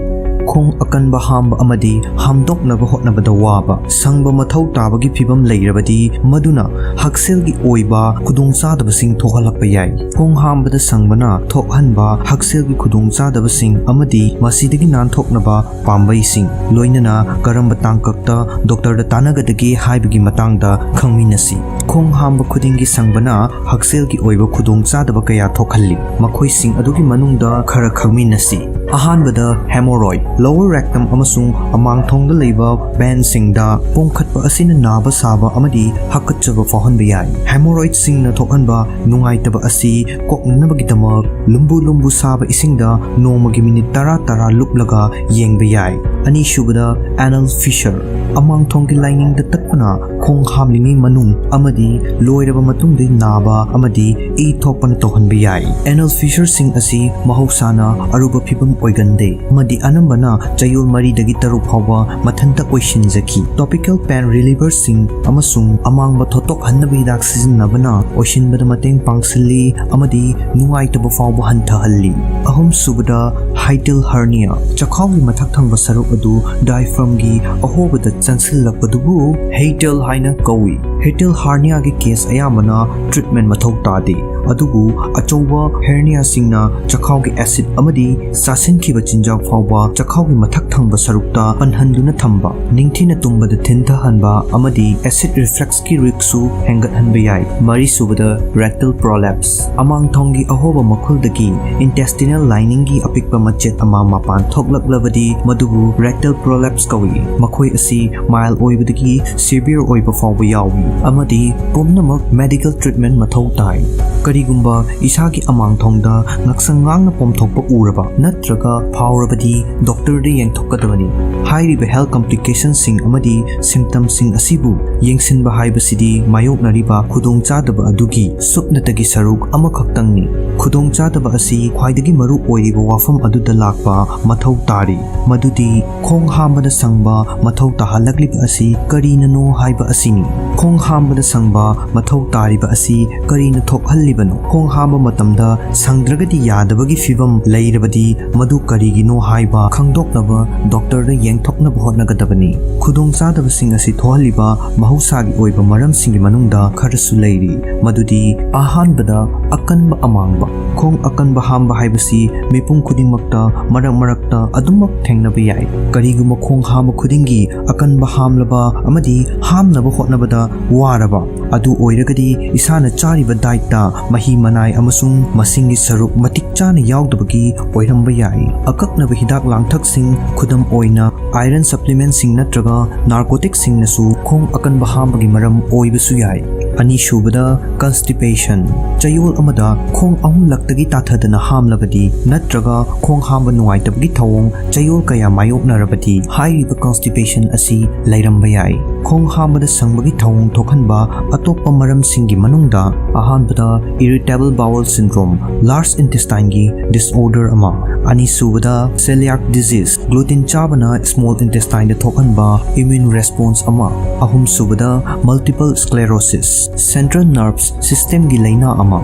ꯈꯣꯡ ꯑꯀꯟꯕ ꯍꯥꯝꯕ ꯑꯃꯗꯤ ꯍꯥꯝꯗꯣꯛꯅꯕ ꯍꯣꯠꯅꯕꯗ ꯋꯥꯕ, ꯁꯪꯕ ꯃꯊꯧ ꯇꯥꯕꯒꯤ ꯐꯤꯚꯝ ꯂꯩꯔꯕꯗꯤ ꯃꯗꯨꯅ ꯍꯛꯁꯦꯜꯒꯤ ꯑꯣꯏꯕ ꯈꯨꯗꯣꯡꯆꯥꯗꯕꯁꯤꯡ ꯊꯣꯛꯍꯜꯂꯛꯄ ꯌꯥꯏ꯫ ꯈꯣꯡ ꯍꯥꯝꯕꯗ ꯁꯪꯕꯅ ꯊꯣꯛꯍꯟꯕ ꯍꯛꯁꯦꯜꯒꯤ ꯈꯨꯗꯣꯡꯆꯥꯗꯕꯁꯤꯡ ꯑꯃꯗꯤ ꯃꯁꯤꯗꯒꯤ ꯅꯥꯟꯊꯣꯛꯅꯕ ꯄꯥꯝꯕꯩꯁꯤꯡ, ꯂꯣꯏꯅꯅ ꯀꯔꯝꯕ ꯇꯥꯡꯀꯛꯇ ꯗꯣꯛꯇꯔꯗ ꯇꯥꯟꯅꯒꯗꯒꯦ ꯍꯥꯏꯕꯒꯤ ꯃꯇꯥꯡꯗ ꯈꯪꯃꯤꯟꯅꯁꯤ꯫ ꯈꯣꯡ ꯍꯥꯝꯕ ꯈꯨꯗꯤꯡꯒꯤ ꯁꯪꯕꯅ ꯍꯛꯁꯦꯜꯒꯤ ꯑꯣꯏꯕ ꯈꯨꯗꯣꯡꯆꯥꯗꯕ ꯀꯌꯥ ꯊꯣꯛꯍꯜꯂꯤ꯫ ꯃꯈꯣꯏꯁꯤꯡ ꯑꯗꯨꯒꯤ ꯃꯅꯨꯡꯗ ꯈꯔ ꯈꯪꯃꯤꯟꯅꯁꯤ꯫ ꯑꯍꯥꯟꯕꯗ, hemorrhoid꯫ Lower rectum ꯑꯃꯁꯨꯡ ꯑꯃꯥꯡꯊꯣꯡꯗ ꯂꯩꯕ veinꯁꯤꯡꯗ ꯄꯣꯝꯈꯠꯄ ꯑꯁꯤꯅ ꯅꯥꯕ ꯁꯥꯕ ꯑꯃꯗꯤ ꯍꯥꯀꯠꯆꯕ ꯐꯥꯎꯍꯟꯕ ꯌꯥꯏ꯫ Hemorrhoidꯁꯤꯡꯅ ꯊꯣꯛꯍꯟꯕ ꯅꯨꯡꯉꯥꯏꯇꯕ ꯑꯁꯤ ꯀꯣꯛꯅꯅꯕꯒꯤꯗꯃꯛ ꯂꯨꯝꯕꯨ ꯂꯨꯝꯕꯨ ꯁꯥꯕ ꯏꯁꯤꯡꯗ ꯅꯣꯡꯃꯒꯤ ꯃꯤꯅꯤꯠ ꯇꯔꯥ ꯇꯔꯥ ꯂꯨꯞꯂꯒ ꯌꯦꯡꯕ ꯌꯥꯏ꯫ ꯑꯅꯤꯁꯨꯕꯗ, anal fissure꯫ ꯑꯃꯥꯡꯊꯣꯡꯒꯤ ꯂꯥꯏꯅꯤꯡꯗ ꯇꯠꯄꯅ ꯈꯣꯡ ꯍꯥꯝꯂꯤꯉꯩ ꯃꯅꯨꯡ ꯑꯃꯗꯤ ꯂꯣꯏꯔꯕ ꯃꯇꯨꯡꯗ ꯅꯥꯕ ꯑꯃꯗꯤ ꯏ ꯊꯣꯛꯄꯅ ꯇꯧꯍꯟꯕ ꯌꯥꯏ꯫ Anal fissureꯁꯤꯡ ꯑꯁꯤ ꯃꯍꯧꯁꯥꯅ ꯑꯔꯨꯕ ꯐꯤꯕꯝ ꯑꯣꯏꯒꯟꯗꯦ ꯑꯃꯗꯤ ꯑꯅꯝꯕꯅ ꯆꯌꯣꯜ ꯃꯔꯤꯗꯒꯤ ꯇꯔꯨꯛ ꯐꯥꯎꯕ ꯃꯊꯟꯇ ꯑꯣꯏꯁꯤꯟꯖꯈꯤ꯫ Topical pain relieverꯁꯤꯡ ꯑꯃꯁꯨꯡ ꯑꯃꯥꯡꯕ ꯊꯣꯠꯇꯣꯛꯍꯟꯅꯕ ꯍꯤꯗꯥꯛ ꯁꯤꯖꯤꯟꯅꯕꯅ ꯑꯣꯏꯁꯤꯟꯕꯗ ꯃꯇꯦꯡ ꯄꯥꯡꯁꯤꯜꯂꯤ ꯑꯃꯗꯤ ꯅꯨꯡꯉꯥꯏꯇꯕ ꯐꯥꯎꯕ ꯍꯟꯊꯍꯜꯂꯤ꯫ ꯑꯍꯨꯝꯁꯨꯕꯗ, hiatal hernia꯫ ꯆꯈꯥꯎꯒꯤ ꯃꯊꯛ ꯊꯪꯕ ꯁꯔꯨꯛ ꯑꯗꯨ diaphragmꯒꯤ ꯑꯍꯣꯕꯗ ꯆꯪꯁꯤꯜꯂꯛꯄꯗꯨꯕꯨ hiatal ꯍꯥꯏꯅ ꯀꯧꯏ꯫ Hiatal herniaꯒꯤ case ꯑꯌꯥꯝꯕꯅ treatment ꯃꯊꯧ ꯇꯥꯗꯦ, ꯑꯗꯨꯕꯨ ꯑꯆꯧꯕ herniaꯁꯤꯡꯅ ꯆꯈꯥꯎꯒꯤ acid ꯑꯃꯗꯤ ꯆꯥꯁꯤꯟꯈꯤꯕ ꯆꯤꯟꯖꯥꯛ ꯐꯥꯎꯕ ꯆꯈꯥꯎꯒꯤ ꯃꯊꯛ ꯊꯪꯕ ꯁꯔꯨꯛꯇ ꯄꯟꯍꯟꯗꯨꯅ ꯊꯝꯕ, ꯅꯤꯡꯊꯤꯅ ꯇꯨꯝꯕꯗ ꯊꯤꯟꯊꯍꯟꯕ ꯑꯃꯗꯤ acid refluxꯀꯤ riskꯁꯨ ꯍꯦꯟꯒꯠꯍꯟꯕ ꯌꯥꯏ꯫ ꯃꯔꯤꯁꯨꯕꯗ, rectal polyps꯫ ꯑꯃꯥꯡꯊꯣꯡꯒꯤ ꯑꯍꯣꯕ ꯃꯈꯨꯜꯗꯒꯤ intestinal liningꯒꯤ ꯑꯄꯤꯛꯄ ꯃꯆꯦꯠ ꯑꯃ ꯃꯄꯥꯟ ꯊꯣꯛꯂꯛꯂꯕꯗꯤ ꯃꯗꯨꯕꯨ rectal polyps ꯀꯧꯏ꯫ ꯃꯈꯣꯏ ꯑꯁꯤ mild ꯑꯣꯏꯕꯗꯒꯤ severe ꯑꯣꯏꯕ ꯐꯥꯎꯕ ꯌꯥꯎꯏ ꯑꯃꯗꯤ ꯄꯨꯝꯅꯃꯛ medical treatment ꯃꯊꯧ ꯇꯥꯏ꯫ ꯀꯔꯤꯒꯨꯝꯕ ꯏꯁꯥꯒꯤ ꯑꯃꯥꯡꯊꯣꯡꯗ ꯉꯛꯁꯪ ꯉꯥꯡꯅ ꯄꯣꯝꯊꯣꯛꯄ ꯎꯔꯕ ꯅꯠꯇ꯭ꯔꯒ ꯐꯥꯎꯔꯕꯗꯤ doctorꯗ ꯌꯦꯡꯊꯣꯛꯀꯗꯕꯅꯤ꯫ ꯍꯥꯏꯔꯤꯕ health complicationꯁꯤꯡ ꯑꯃꯗꯤ symptomꯁꯤꯡ ꯑꯁꯤꯕꯨ ꯌꯦꯡꯁꯤꯟꯕ ꯍꯥꯏꯕꯁꯤꯗꯤ ꯃꯥꯌꯣꯛꯅꯔꯤꯕ ꯈꯨꯗꯣꯡꯆꯥꯗꯕ ꯑꯗꯨꯒꯤ ꯁꯨꯞꯅꯇꯒꯤ ꯁꯔꯨꯛ ꯑꯃꯈꯛꯇꯪꯅꯤ꯫ ꯈꯨꯗꯣꯡꯆꯥꯗꯕ ꯑꯁꯤ ꯈ꯭ꯋꯥꯏꯗꯒꯤ ꯃꯔꯨ ꯑꯣꯏꯔꯤꯕ ꯋꯥꯐꯝ ꯑꯗꯨꯗ ꯂꯥꯛꯄ ꯃꯊꯧ ꯇꯥꯔꯤ, ꯃꯗꯨꯗꯤ ꯈꯣꯡ ꯍꯥꯝꯕꯗ ꯁꯪꯕ ꯃꯊꯧ ꯇꯥꯍꯜꯂꯛꯂꯤꯕ ꯑꯁꯤ ꯀꯔꯤꯅꯅꯣ ꯍꯥꯏꯕ ꯑꯁꯤꯅꯤ꯫ ꯈꯣꯡ ꯍꯥꯝꯕꯗ ꯁꯪꯕ ꯃꯊꯧ ꯇꯥꯔꯤꯕ ꯑꯁꯤ ꯀꯔꯤꯅ ꯊꯣꯛꯍꯜꯂꯤꯕꯅꯣ? ꯈꯣꯡ ꯍꯥꯝꯕ ꯃꯇꯝꯗ ꯁꯪꯗ꯭ꯔꯒꯗꯤ ꯌꯥꯗꯕꯒꯤ ꯐꯤꯕꯝ ꯂꯩꯔꯕꯗꯤ ꯃꯗꯨ ꯀꯔꯤꯒꯤꯅꯣ ꯍꯥꯏꯕ ꯈꯪꯗꯣꯛꯅꯕ doctorꯗ ꯌꯦꯡꯊꯣꯛꯅꯕ ꯍꯣꯠꯅꯒꯗꯕꯅꯤ꯫ ꯈꯨꯗꯣꯡꯆꯥꯗꯕꯁꯤꯡ ꯑꯁꯤ ꯊꯣꯛꯍꯜꯂꯤꯕ ꯃꯍꯧꯁꯥꯒꯤ ꯑꯣꯏꯕ ꯃꯔꯝꯁꯤꯡꯒꯤ ꯃꯅꯨꯡꯗ ꯈꯔꯁꯨ ꯂꯩꯔꯤ, ꯃꯗꯨꯗꯤ ꯑꯍꯥꯟꯕꯗ ꯑꯀꯟꯕ ꯑꯃꯥꯡꯕ꯫ ꯈꯣꯡ ꯑꯀꯟꯕ ꯍꯥꯝꯕ ꯍꯥꯏꯕꯁꯤ ꯃꯤꯄꯨꯝ ꯈꯨꯗꯤꯡꯃꯛꯇ ꯃꯔꯛ ꯃꯔꯛꯇ ꯑꯗꯨꯃꯛ ꯊꯦꯡꯅꯕ ꯌꯥꯏ꯫ ꯀꯔꯤꯒꯨꯝꯕ ꯈꯣꯡ ꯍꯥꯝꯕ ꯈꯨꯗꯤꯡꯒꯤ ꯑꯀꯟꯕ ꯍꯥꯝꯂꯕ ꯑꯃꯗꯤ ꯍꯥꯝꯅꯕ ꯍꯣꯠꯅꯕꯗ ꯋꯥꯔꯕ ꯑꯗꯨ ꯑꯣꯏꯔꯒꯗꯤ ꯏꯁꯥꯅ ꯆꯥꯔꯤꯕ dietꯇ ꯃꯍꯤ ꯃꯅꯥꯏ ꯑꯃꯁꯨꯡ ꯃꯁꯤꯡꯒꯤ ꯁꯔꯨꯛ ꯃꯇꯤꯛ ꯆꯥꯅ ꯌꯥꯎꯗꯕꯒꯤ ꯑꯣꯏꯔꯝꯕ ꯌꯥꯏ꯫ ꯑꯀꯛꯅꯕ ꯍꯤꯗꯥꯛ ꯂꯥꯡꯊꯛꯁꯤꯡ, ꯈꯨꯗꯝ ꯑꯣꯏꯅ iron supplementꯁꯤꯡ ꯅꯠꯇ꯭ꯔꯒ narcoticꯁꯤꯡꯅꯁꯨ ꯈꯣꯡ ꯑꯀꯟꯕ ꯍꯥꯝꯕꯒꯤ ꯃꯔꯝ ꯑꯣꯏꯕꯁꯨ ꯌꯥꯏ꯫ ꯑꯅꯤꯁꯨꯕꯗ, constipation꯫ ꯆꯌꯣꯜ ꯑꯃꯗ ꯈꯣꯡ ꯑꯍꯨꯝꯂꯛꯇꯒꯤ ꯇꯥꯊꯗꯅ ꯍꯥꯝꯂꯕꯗꯤ ꯅꯠꯇ꯭ꯔꯒ ꯈꯣꯡ ꯍꯥꯝꯕ ꯅꯨꯡꯉꯥꯏꯇꯕꯒꯤ ꯊꯧꯑꯣꯡ ꯆꯌꯣꯜ ꯀꯌꯥ ꯃꯥꯌꯣꯛꯅꯔꯕꯗꯤ ꯍꯥꯏꯔꯤꯕ constipation ꯑꯁꯤ ꯂꯩꯔꯝꯕ ꯌꯥꯏ꯫ ꯈꯣꯡ ꯍꯥꯝꯕꯗ ꯁꯪꯕꯒꯤ ꯊꯧꯑꯣꯡ ꯊꯣꯛꯍꯟꯕ ꯑꯇꯣꯞꯄ ꯃꯔꯝꯁꯤꯡꯒꯤ ꯃꯅꯨꯡꯗ ꯑꯍꯥꯟꯕꯗ irritable bowel syndrome, large intestineꯒꯤ disorder ꯑꯃ, ꯑꯅꯤꯁꯨꯕꯗ celiac disease, gluten ꯆꯥꯕꯅ small intestineꯗ ꯊꯣꯛꯍꯟꯕ immune response ꯑꯃ, ꯑꯍꯨꯝꯁꯨꯕꯗ multiple sclerosis, central nerves systemꯒꯤ ꯂꯩꯅꯥ ꯑꯃ,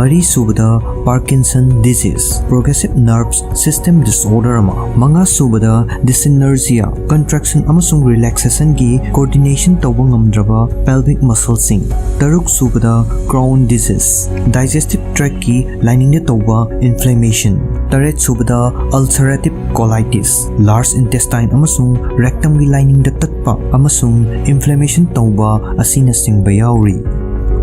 ꯃꯔꯤꯁꯨꯕꯗ Parkinson disease, progressive nerves system disorder ꯑꯃ, ꯃꯉꯥꯁꯨꯕꯗ dyssynergia, contraction ꯑꯃꯁꯨꯡ relaxationꯒꯤ coordination ꯇꯧꯕ ꯉꯝꯗ꯭ꯔꯕ pelvic muscleꯁꯤꯡ, ꯇꯔꯨꯛꯁꯨꯕꯗ Crohn disease, digestive tractꯀꯤ liningꯗ ꯇꯧꯕ inflammation, ꯇꯔꯦꯠꯁꯨꯕꯗ ulcerative colitis, large intestine ꯑꯃꯁꯨꯡ rectumꯒꯤ liningꯗ ꯇꯠꯄ ꯑꯃꯁꯨꯡ inflammation ꯇꯧꯕ ꯑꯁꯤꯅꯆꯤꯡꯕ ꯌꯥꯎꯔꯤ꯫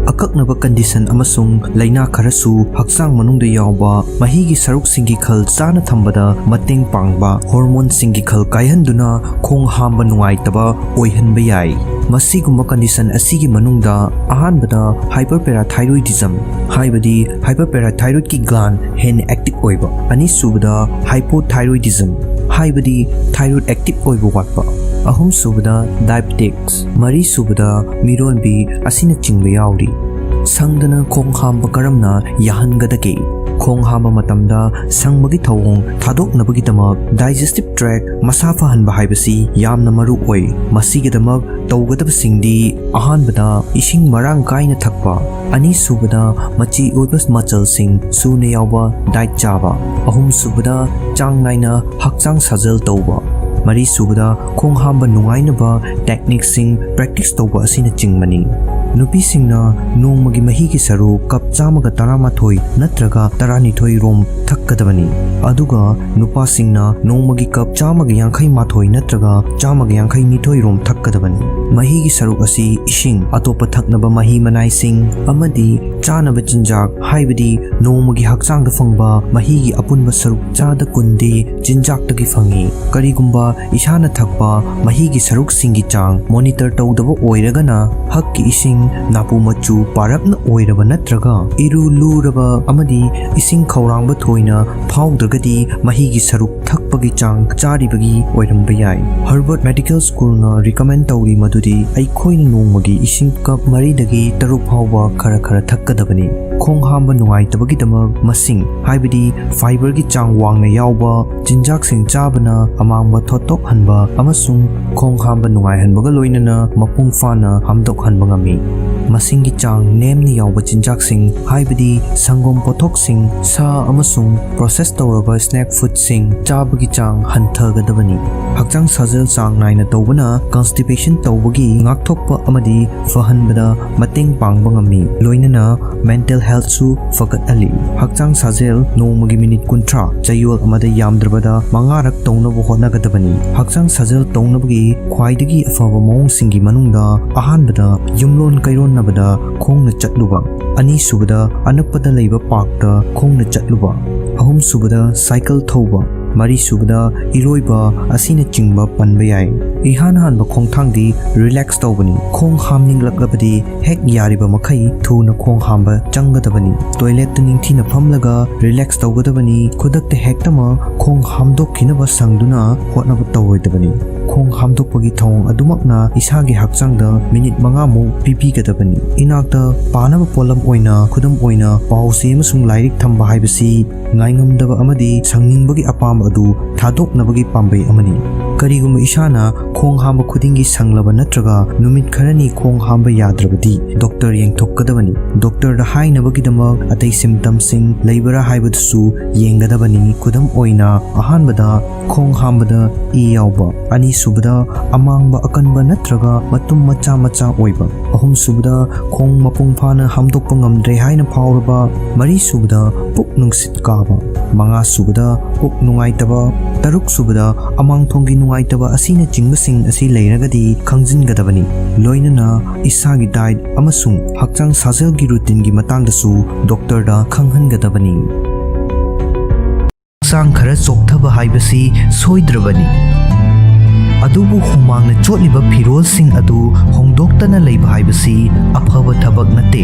ꯑꯀꯛꯅꯕ condition ꯑꯃꯁꯨꯡ ꯂꯩꯅꯥ ꯈꯔꯁꯨ ꯍꯛꯆꯥꯡ ꯃꯅꯨꯡꯗ ꯌꯥꯎꯕ ꯃꯍꯤꯒꯤ ꯁꯔꯨꯛꯁꯤꯡꯒꯤ ꯈꯜ ꯆꯥꯅ ꯊꯝꯕꯗ ꯃꯇꯦꯡ ꯄꯥꯡꯕ hormoneꯁꯤꯡꯒꯤ ꯈꯜ ꯀꯥꯏꯍꯟꯗꯨꯅ ꯈꯣꯡ ꯍꯥꯝꯕ ꯅꯨꯡꯉꯥꯏꯇꯕ ꯑꯣꯏꯍꯟꯕ ꯌꯥꯏ꯫ ꯃꯁꯤꯒꯨꯝꯕ condition ꯑꯁꯤꯒꯤ ꯃꯅꯨꯡꯗ ꯑꯍꯥꯟꯕꯗ hyperparathyroidism, ꯍꯥꯏꯕꯗꯤ hyperparathyroidꯀꯤ gland ꯍꯦꯟꯅ active ꯑꯣꯏꯕ, ꯑꯅꯤꯁꯨꯕꯗ hypothyroidism, ꯍꯥꯏꯕꯗꯤ thyroid active ꯑꯣꯏꯕ ꯋꯥꯠꯄ, ꯑꯍꯨꯝꯁꯨꯕꯗ diabetics, ꯃꯔꯤꯁꯨꯕꯗ ꯃꯤꯔꯣꯟꯕꯤ ꯑꯁꯤꯅꯆꯤꯡꯕ ꯌꯥꯎꯔꯤ꯫ ꯁꯪꯗꯅ ꯈꯣꯡ ꯍꯥꯝꯕ ꯀꯔꯝꯅ ꯌꯥꯍꯟꯒꯗꯒꯦ? ꯈꯣꯡ ꯍꯥꯝꯕ ꯃꯇꯝꯗ ꯁꯪꯕꯒꯤ ꯊꯧꯑꯣꯡ ꯊꯥꯗꯣꯛꯅꯕꯒꯤꯗꯃꯛ digestive tract ꯃꯁꯥ ꯐꯍꯟꯕ ꯍꯥꯏꯕꯁꯤ ꯌꯥꯝꯅ ꯃꯔꯨ ꯑꯣꯏ꯫ ꯃꯁꯤꯒꯤꯗꯃꯛ ꯇꯧꯒꯗꯕꯁꯤꯡꯗꯤ, ꯑꯍꯥꯟꯕꯗ, ꯏꯁꯤꯡ ꯃꯔꯥꯡ ꯀꯥꯏꯅ ꯊꯛꯄ, ꯑꯅꯤꯁꯨꯕꯗ, ꯃꯆꯤ ꯑꯣꯏꯕ ꯃꯆꯜꯁꯤꯡ ꯁꯨꯅ ꯌꯥꯎꯕ diet ꯆꯥꯕ, ꯑꯍꯨꯝꯁꯨꯕꯗ, ꯆꯥꯡ ꯅꯥꯏꯅ ꯍꯛꯆꯥꯡ ꯁꯥꯖꯦꯜ ꯇꯧꯕ, ꯃꯔꯤꯁꯨꯕꯗ, ꯈꯣꯡ ꯍꯥꯝꯕ ꯅꯨꯡꯉꯥꯏꯅꯕ techniqueꯁꯤꯡ practice ꯇꯧꯕ ꯑꯁꯤꯅꯆꯤꯡꯕꯅꯤ꯫ ꯅꯨꯄꯤꯁꯤꯡꯅ ꯅꯣꯡꯃꯒꯤ ꯃꯍꯤꯒꯤ ꯁꯔꯨꯛ ꯀꯞ ꯆꯥꯝꯃꯒ ꯇꯔꯥꯃꯥꯊꯣꯏ ꯅꯠꯇ꯭ꯔꯒ ꯇꯔꯥꯅꯤꯊꯣꯏ ꯔꯣꯝ ꯊꯛꯀꯗꯕꯅꯤ, ꯑꯗꯨꯒ ꯅꯨꯄꯥꯁꯤꯡꯅ ꯅꯣꯡꯃꯒꯤ ꯀꯞ ꯆꯥꯝꯃꯒ ꯌꯥꯡꯈꯩ ꯃꯥꯊꯣꯏ ꯅꯠꯇ꯭ꯔꯒ ꯆꯥꯝꯃꯒ ꯌꯥꯡꯈꯩ ꯅꯤꯊꯣꯏ ꯔꯣꯝ ꯊꯛꯀꯗꯕꯅꯤ꯫ ꯃꯍꯤꯒꯤ ꯁꯔꯨꯛ ꯑꯁꯤ ꯏꯁꯤꯡ, ꯑꯇꯣꯞꯄ ꯊꯛꯅꯕ ꯃꯍꯤ ꯃꯅꯥꯏꯁꯤꯡ ꯑꯃꯗꯤ ꯆꯥꯅꯕ ꯆꯤꯟꯖꯥꯛ, ꯍꯥꯏꯕꯗꯤ ꯅꯣꯡꯃꯒꯤ ꯍꯛꯆꯥꯡꯗ ꯐꯪꯕ ꯃꯍꯤꯒꯤ ꯑꯄꯨꯟꯕ ꯁꯔꯨꯛ ꯆꯥꯗ ꯀꯨꯟꯗꯤ ꯆꯤꯟꯖꯥꯛꯇꯒꯤ ꯐꯪꯏ꯫ ꯀꯔꯤꯒꯨꯝꯕ ꯏꯁꯥꯅ ꯊꯛꯄ ꯃꯍꯤꯒꯤ ꯁꯔꯨꯛꯁꯤꯡꯒꯤ ꯆꯥꯡ monitor ꯇꯧꯗꯕ ꯑꯣꯏꯔꯒꯅ, ꯍꯛꯀꯤ ꯏꯁꯤꯡ ꯅꯥꯄꯨ ꯃꯆꯨ ꯄꯥꯔꯞꯅ ꯑꯣꯏꯔꯕ ꯅꯠꯇ꯭ꯔꯒ ꯏꯔꯨ ꯂꯨꯔꯕ ꯑꯃꯗꯤ ꯏꯁꯤꯡ ꯈꯧꯔꯥꯡꯕ ꯊꯣꯏꯅ ꯐꯥꯎꯗ꯭ꯔꯒꯗꯤ ꯃꯍꯤꯒꯤ ꯁꯔꯨꯛ ꯊꯛꯄꯒꯤ ꯆꯥꯡ ꯆꯥꯔꯤꯕꯒꯤ ꯑꯣꯏꯔꯝꯕ ꯌꯥꯏ꯫ Harvard Medical Schoolꯅ recommend ꯇꯧꯔꯤ ꯃꯗꯨꯗꯤ ꯑꯩꯈꯣꯏꯅ ꯅꯣꯡꯃꯒꯤ ꯏꯁꯤꯡ ꯀꯞ ꯃꯔꯤꯗꯒꯤ ꯇꯔꯨꯛ ꯐꯥꯎꯕ ꯈꯔ ꯈꯔ ꯊꯛꯀꯗꯕꯅꯤ꯫ ꯈꯣꯡ ꯍꯥꯝꯕ ꯅꯨꯡꯉꯥꯏꯇꯕꯒꯤꯗꯃꯛ ꯃꯁꯤꯡ, ꯍꯥꯏꯕꯗꯤ fiberꯒꯤ ꯆꯥꯡ ꯋꯥꯡꯅ ꯌꯥꯎꯕ ꯆꯤꯟꯖꯥꯛꯁꯤꯡ ꯆꯥꯕꯅ ꯑꯃꯥꯡꯕ ꯊꯣꯠꯇꯣꯛꯍꯟꯕ ꯑꯃꯁꯨꯡ ꯈꯣꯡ ꯍꯥꯝꯕ ꯅꯨꯡꯉꯥꯏꯍꯟꯕꯒ ꯂꯣꯏꯅꯅ ꯃꯄꯨꯡ ꯐꯥꯅ ꯍꯥꯝꯗꯣꯛꯍꯟꯕ ꯉꯝꯃꯤ꯫ ꯃꯁꯤꯡꯒꯤ ꯆꯥꯡ ꯅꯦꯝꯅ ꯌꯥꯎꯕ ꯆꯤꯟꯖꯥꯛꯁꯤꯡ, ꯍꯥꯏꯕꯗꯤ ꯁꯪꯒꯣꯝ ꯄꯣꯠꯊꯣꯛꯁꯤꯡ, ꯁꯥ ꯑꯃꯁꯨꯡ process ꯇꯧꯔꯕ snack foodꯁꯤꯡ ꯆꯥꯕꯒꯤ ꯆꯥꯡ ꯍꯟꯊꯒꯗꯕꯅꯤ꯫ ꯍꯛꯆꯥꯡ ꯁꯥꯖꯦꯜ ꯆꯥꯡ ꯅꯥꯏꯅ ꯇꯧꯕꯅ constipation ꯇꯧꯕꯒꯤ ꯉꯥꯛꯊꯣꯛꯄ ꯑꯃꯗꯤ ꯐꯍꯟꯕꯗ ꯃꯇꯦꯡ ꯄꯥꯡꯕ ꯉꯝꯃꯤ, ꯂꯣꯏꯅꯅ mental healthꯁꯨ ꯐꯒꯠꯍꯜꯂꯤ꯫ ꯍꯛꯆꯥꯡ ꯁꯥꯖꯦꯜ ꯅꯣꯡꯃꯒꯤ ꯃꯤꯅꯤꯠ ꯀꯨꯟꯊ꯭ꯔꯥ, ꯆꯌꯣꯜ ꯑꯃꯗ ꯌꯥꯝꯗ꯭ꯔꯕꯗ ꯃꯉꯥꯔꯛ ꯇꯧꯅꯕ ꯍꯣꯠꯅꯒꯗꯕꯅꯤ꯫ ꯍꯛꯆꯥꯡ ꯁꯥꯖꯦꯜ ꯇꯧꯅꯕꯒꯤ ꯈ꯭ꯋꯥꯏꯗꯒꯤ ꯑꯐꯕ ꯃꯑꯣꯡꯁꯤꯡꯒꯤ ꯃꯅꯨꯡꯗ ꯑꯍꯥꯟꯕꯗ ꯌꯨꯝꯂꯣꯟ ꯀꯩꯔꯣꯟꯅꯕꯗ ꯈꯣꯡꯅ ꯆꯠꯂꯨꯕ, ꯑꯅꯤꯁꯨꯕꯗ ꯑꯅꯛꯄꯗ ꯂꯩꯕ parkꯇ ꯈꯣꯡꯅ ꯆꯠꯂꯨꯕ, ꯑꯍꯨꯝꯁꯨꯕꯗ cycle ꯊꯧꯕ, ꯃꯔꯤꯁꯨꯕꯗ ꯏꯔꯣꯏꯕ ꯑꯁꯤꯅꯆꯤꯡꯕ ꯄꯟꯕ ꯌꯥꯏ꯫ ꯏꯍꯥꯟ ꯍꯥꯟꯕ ꯈꯣꯡꯊꯥꯡꯗꯤ relax ꯇꯧꯕꯅꯤ꯫ ꯈꯣꯡ ꯍꯥꯝꯅꯤꯡꯂꯛꯂꯕꯗꯤ ꯍꯦꯛ ꯌꯥꯔꯤꯕ ꯃꯈꯩ ꯊꯨꯅ ꯈꯣꯡ ꯍꯥꯝꯕ ꯆꯪꯒꯗꯕꯅꯤ꯫ Toiletꯇ ꯅꯤꯡꯊꯤꯅ ꯐꯝꯂꯒ relax ꯇꯧꯒꯗꯕꯅꯤ꯫ ꯈꯨꯗꯛꯇ ꯍꯦꯛꯇꯃꯛ ꯈꯣꯡ ꯍꯥꯝꯗꯣꯛꯈꯤꯅꯕ ꯁꯪꯗꯨꯅ ꯍꯣꯠꯅꯕ ꯇꯧꯔꯣꯏꯗꯕꯅꯤ꯫ ꯈꯣꯡ ꯍꯥꯝꯗꯣꯛꯄꯒꯤ ꯊꯧꯑꯣꯡ ꯑꯗꯨꯃꯛꯅ ꯏꯁꯥꯒꯤ ꯍꯛꯆꯥꯡꯗ ꯃꯤꯅꯤꯠ ꯃꯉꯥꯃꯨꯛ ꯄꯤꯕꯤꯒꯗꯕꯅꯤ꯫ ꯏꯅꯥꯛꯇ ꯄꯥꯅꯕ ꯄꯣꯠꯂꯝ ꯑꯣꯏꯅ, ꯈꯨꯗꯝ ꯑꯣꯏꯅ, ꯄꯥꯎ ꯆꯦ ꯑꯃꯁꯨꯡ ꯂꯥꯏꯔꯤꯛ ꯊꯝꯕ ꯍꯥꯏꯕꯁꯤ ꯉꯥꯏꯉꯝꯗꯕ ꯑꯃꯗꯤ ꯁꯪꯅꯤꯡꯕꯒꯤ ꯑꯄꯥꯝꯕ ꯑꯗꯨ ꯊꯥꯗꯣꯛꯅꯕꯒꯤ ꯄꯥꯝꯕꯩ ꯑꯃꯅꯤ꯫ ꯀꯔꯤꯒꯨꯝꯕ ꯏꯁꯥꯅ ꯈꯣꯡ ꯍꯥꯝꯕ ꯈꯨꯗꯤꯡꯒꯤ ꯁꯪꯂꯕ ꯅꯠꯇ꯭ꯔꯒ ꯅꯨꯃꯤꯠ ꯈꯔꯅꯤ ꯈꯣꯡ ꯍꯥꯝꯕ ꯌꯥꯗ꯭ꯔꯕꯗꯤ doctor ꯌꯦꯡꯊꯣꯛꯀꯗꯕꯅꯤ꯫ Doctorꯗ ꯍꯥꯏꯅꯕꯒꯤꯗꯃꯛ ꯑꯇꯩ symptomꯁꯤꯡ ꯂꯩꯕ꯭ꯔꯥ ꯍꯥꯏꯕꯗꯨꯁꯨ ꯌꯦꯡꯒꯗꯕꯅꯤ꯫ ꯈꯨꯗꯝ ꯑꯣꯏꯅ, ꯑꯍꯥꯟꯕꯗ ꯈꯣꯡ ꯍꯥꯝꯕꯗ ꯏ ꯌꯥꯎꯕ, ꯑꯅꯤꯁꯨꯕꯗ ꯑꯃꯥꯡꯕ ꯑꯀꯟꯕ ꯅꯠꯇ꯭ꯔꯒ ꯃꯇꯨꯝ ꯃꯆꯥ ꯃꯆꯥ ꯑꯣꯏꯕ, ꯑꯍꯨꯝꯁꯨꯕꯗ ꯈꯣꯡ ꯃꯄꯨꯡ ꯐꯥꯅ ꯍꯥꯝꯗꯣꯛꯄ ꯉꯝꯗ꯭ꯔꯦ ꯍꯥꯏꯅ ꯐꯥꯎꯔꯕ, ꯃꯔꯤꯁꯨꯕꯗ ꯄꯨꯛ ꯅꯨꯡꯁꯤꯠ ꯀꯥꯕ, ꯃꯉꯥꯁꯨꯕꯗ ꯄꯨꯛ ꯅꯨꯡꯉꯥꯏꯇꯕ, ꯇꯔꯨꯛꯁꯨꯕꯗ ꯑꯃꯥꯡꯊꯣꯡꯒꯤ ꯅꯨꯡꯉꯥꯏꯇꯕ ꯑꯁꯤꯅꯆꯤꯡꯕꯁꯤꯡ ꯑꯁꯤ ꯂꯩꯔꯒꯗꯤ ꯈꯪꯖꯤꯟꯒꯗꯕꯅꯤ꯫ ꯂꯣꯏꯅꯅ ꯏꯁꯥꯒꯤ diet ꯑꯃꯁꯨꯡ ꯍꯛꯆꯥꯡ ꯁꯥꯖꯦꯜꯒꯤ routineꯒꯤ ꯃꯇꯥꯡꯗꯁꯨ doctorꯗ ꯈꯪꯍꯟꯒꯗꯕꯅꯤ꯫ ꯍꯛꯆꯥꯡ ꯈꯔ ꯆꯣꯛꯊꯕ ꯍꯥꯏꯕꯁꯤ ꯁꯣꯏꯗ꯭ꯔꯕꯅꯤ꯫ ꯑꯗꯨꯕꯨ ꯍꯨꯃꯥꯡꯅ ꯆꯣꯠꯂꯤꯕ ꯐꯤꯔꯣꯜꯁꯤꯡ ꯑꯗꯨ ꯍꯣꯡꯗꯣꯛꯇꯅ ꯂꯩꯕ ꯍꯥꯏꯕꯁꯤ ꯑꯐꯕ ꯊꯕꯛ ꯅꯠꯇꯦ꯫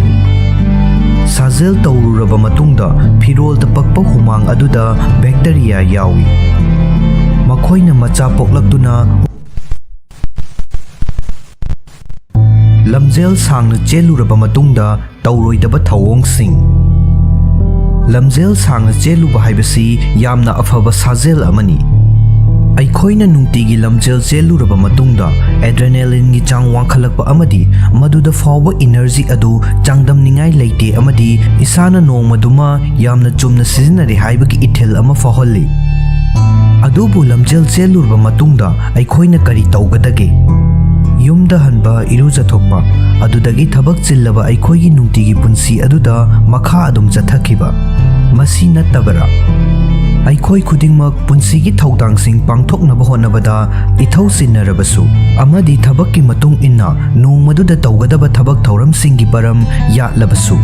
ꯁꯥꯖꯦꯜ ꯇꯧꯔꯨꯔꯕ ꯃꯇꯨꯡꯗ ꯐꯤꯔꯣꯜꯗ ꯄꯛꯄ ꯍꯨꯃꯥꯡ ꯑꯗꯨꯗ bacteria ꯌꯥꯎꯏ꯫ ꯃꯈꯣꯏꯅ ꯃꯆꯥ ꯄꯣꯛꯂꯛꯇꯨꯅ ꯂꯝꯖꯦꯜ ꯁꯥꯡꯅ ꯆꯦꯜꯂꯨꯔꯕ ꯃꯇꯨꯡꯗ ꯇꯧꯔꯣꯏꯗꯕ ꯊꯧꯑꯣꯡꯁꯤꯡ꯫ ꯂꯝꯖꯦꯜ ꯁꯥꯡꯅ ꯆꯦꯜꯂꯨꯕ ꯍꯥꯏꯕꯁꯤ ꯌꯥꯝꯅ ꯑꯐꯕ ꯁꯥꯖꯦꯜ ꯑꯃꯅꯤ꯫ ꯑꯩꯈꯣꯏꯅ ꯅꯨꯡꯇꯤꯒꯤ ꯂꯝꯖꯦꯜ ꯆꯦꯜꯂꯨꯔꯕ ꯃꯇꯨꯡꯗ adrenalineꯒꯤ ꯆꯥꯡ ꯋꯥꯡꯈꯠꯂꯛꯄ ꯑꯃꯗꯤ ꯃꯗꯨꯗ ꯐꯥꯎꯕ energy ꯑꯗꯨ ꯆꯥꯡꯗꯝꯅꯤꯡꯉꯥꯏ ꯂꯩꯇꯦ ꯑꯃꯗꯤ ꯏꯁꯥꯅ ꯅꯣꯡꯃꯗꯨꯃ ꯌꯥꯝꯅ ꯆꯨꯝꯅ ꯁꯤꯖꯤꯟꯅꯔꯦ ꯍꯥꯏꯕꯒꯤ ꯏꯊꯤꯜ ꯑꯃ ꯐꯥꯎꯍꯜꯂꯤ꯫ ꯑꯗꯨꯕꯨ ꯂꯝꯖꯦꯜ ꯆꯦꯜꯂꯨꯔꯕ ꯃꯇꯨꯡꯗ ꯑꯩꯈꯣꯏꯅ ꯀꯔꯤ ꯇꯧꯒꯗꯒꯦ? ꯌꯨꯝꯗ ꯍꯟꯕ, ꯏꯔꯨꯖꯊꯣꯛꯄ, ꯑꯗꯨꯗꯒꯤ ꯊꯕꯛ ꯆꯤꯜꯂꯕ ꯑꯩꯈꯣꯏꯒꯤ ꯅꯨꯡꯇꯤꯒꯤ ꯄꯨꯟꯁꯤ ꯑꯗꯨꯗ ꯃꯈꯥ ꯑꯗꯨꯝ ꯆꯠꯊꯈꯤꯕ꯫ ꯃꯁꯤ ꯅꯠꯇꯕꯔꯥ? ꯑꯩꯈꯣꯏ ꯈꯨꯗꯤꯡꯃꯛ ꯄꯨꯟꯁꯤꯒꯤ ꯊꯧꯗꯥꯡꯁꯤꯡ ꯄꯥꯡꯊꯣꯛꯅꯕ ꯍꯣꯠꯅꯕꯗ ꯏꯊꯧ ꯆꯤꯟꯅꯔꯕꯁꯨ ꯑꯃꯗꯤ ꯊꯕꯛꯀꯤ ꯃꯇꯨꯡ ꯏꯟꯅ ꯅꯣꯡꯃꯗꯨꯗ ꯇꯧꯒꯗꯕ ꯊꯕꯛ ꯊꯧꯔꯝꯁꯤꯡꯒꯤ ꯃꯔꯝ ꯌꯥꯠꯂꯕꯁꯨ,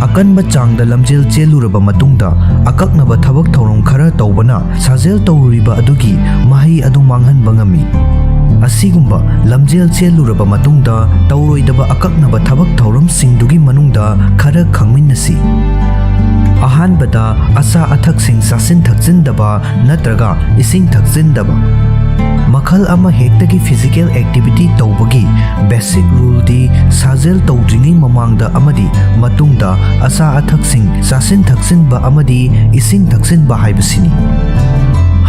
ꯑꯀꯟꯕ ꯆꯥꯡꯗ ꯂꯝꯖꯦꯜ ꯆꯦꯜꯂꯨꯔꯕ ꯃꯇꯨꯡꯗ ꯑꯀꯛꯅꯕ ꯊꯕꯛ ꯊꯧꯔꯝ ꯈꯔ ꯇꯧꯕꯅ ꯁꯥꯖꯦꯜ ꯇꯧꯔꯨꯔꯤꯕ ꯑꯗꯨꯒꯤ ꯃꯍꯩ ꯑꯗꯨ ꯃꯥꯡꯍꯟꯕ ꯉꯝꯃꯤ꯫ ꯑꯁꯤꯒꯨꯝꯕ ꯂꯝꯖꯦꯜ ꯆꯦꯜꯂꯨꯔꯕ ꯃꯇꯨꯡꯗ ꯇꯧꯔꯣꯏꯗꯕ ꯑꯀꯛꯅꯕ ꯊꯕꯛ ꯊꯧꯔꯝꯁꯤꯡꯗꯨꯒꯤ ꯃꯅꯨꯡꯗ ꯈꯔ ꯈꯪꯃꯤꯟꯅꯁꯤ꯫ ꯑꯍꯥꯟꯕꯗ, ꯑꯆꯥ ꯑꯊꯛꯁꯤꯡ ꯆꯥꯁꯤꯟ ꯊꯛꯆꯤꯟꯗꯕ ꯅꯠꯇ꯭ꯔꯒ ꯏꯁꯤꯡ ꯊꯛꯆꯤꯟꯗꯕ꯫ ꯃꯈꯜ ꯑꯃ ꯍꯦꯛꯇꯒꯤ physical activity ꯇꯧꯕꯒꯤ basic ruleꯗꯤ ꯁꯥꯖꯦꯜ ꯇꯧꯗ꯭ꯔꯤꯉꯩ ꯃꯃꯥꯡꯗ ꯑꯃꯗꯤ ꯃꯇꯨꯡꯗ ꯑꯆꯥ ꯑꯊꯛꯁꯤꯡ ꯆꯥꯁꯤꯟ ꯊꯛꯆꯤꯟꯕ ꯑꯃꯗꯤ ꯏꯁꯤꯡ ꯊꯛꯆꯤꯟꯕ ꯍꯥꯏꯕꯁꯤꯅꯤ꯫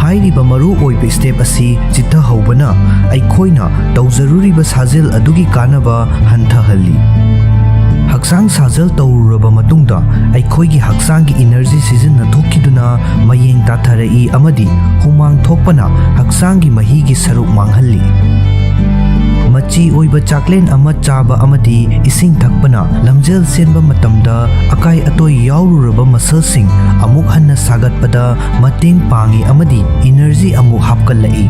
ꯍꯥꯏꯔꯤꯕ ꯃꯔꯨ ꯑꯣꯏꯕ step ꯑꯁꯤ ꯆꯤꯠꯊꯍꯧꯕꯅ ꯑꯩꯈꯣꯏꯅ ꯇꯧꯖꯔꯨꯔꯤꯕ ꯁꯥꯖꯦꯜ ꯑꯗꯨꯒꯤ ꯀꯥꯟꯅꯕ ꯍꯟꯊꯍꯜꯂꯤ꯫ ꯍꯛꯆꯥꯡ ꯁꯥꯖꯦꯜ ꯇꯧꯔꯨꯔꯕ ꯃꯇꯨꯡꯗ ꯑꯩꯈꯣꯏꯒꯤ ꯍꯛꯆꯥꯡꯒꯤ energy ꯁꯤꯖꯤꯟꯅꯊꯣꯛꯈꯤꯗꯨꯅ ꯃꯌꯦꯡ ꯇꯥꯊꯔꯛꯏ ꯑꯃꯗꯤ ꯍꯨꯃꯥꯡ ꯊꯣꯛꯄꯅ ꯍꯛꯆꯥꯡꯒꯤ ꯃꯍꯤꯒꯤ ꯁꯔꯨꯛ ꯃꯥꯡꯍꯜꯂꯤ꯫ ꯃꯆꯤ ꯑꯣꯏꯕ ꯆꯥꯛꯂꯦꯟ ꯑꯃ ꯆꯥꯕ ꯑꯃꯗꯤ ꯏꯁꯤꯡ ꯊꯛꯄꯅ ꯂꯝꯖꯦꯜ ꯆꯦꯟꯕ ꯃꯇꯝꯗ ꯑꯀꯥꯏ ꯑꯇꯣꯏ ꯌꯥꯎꯔꯨꯔꯕ muscleꯁꯤꯡ ꯑꯃꯨꯛ ꯍꯟꯅ ꯁꯥꯒꯠꯄꯗ ꯃꯇꯦꯡ ꯄꯥꯡꯏ ꯑꯃꯗꯤ energy ꯑꯃꯨꯛ ꯍꯥꯞꯀꯠꯂꯛꯏ꯫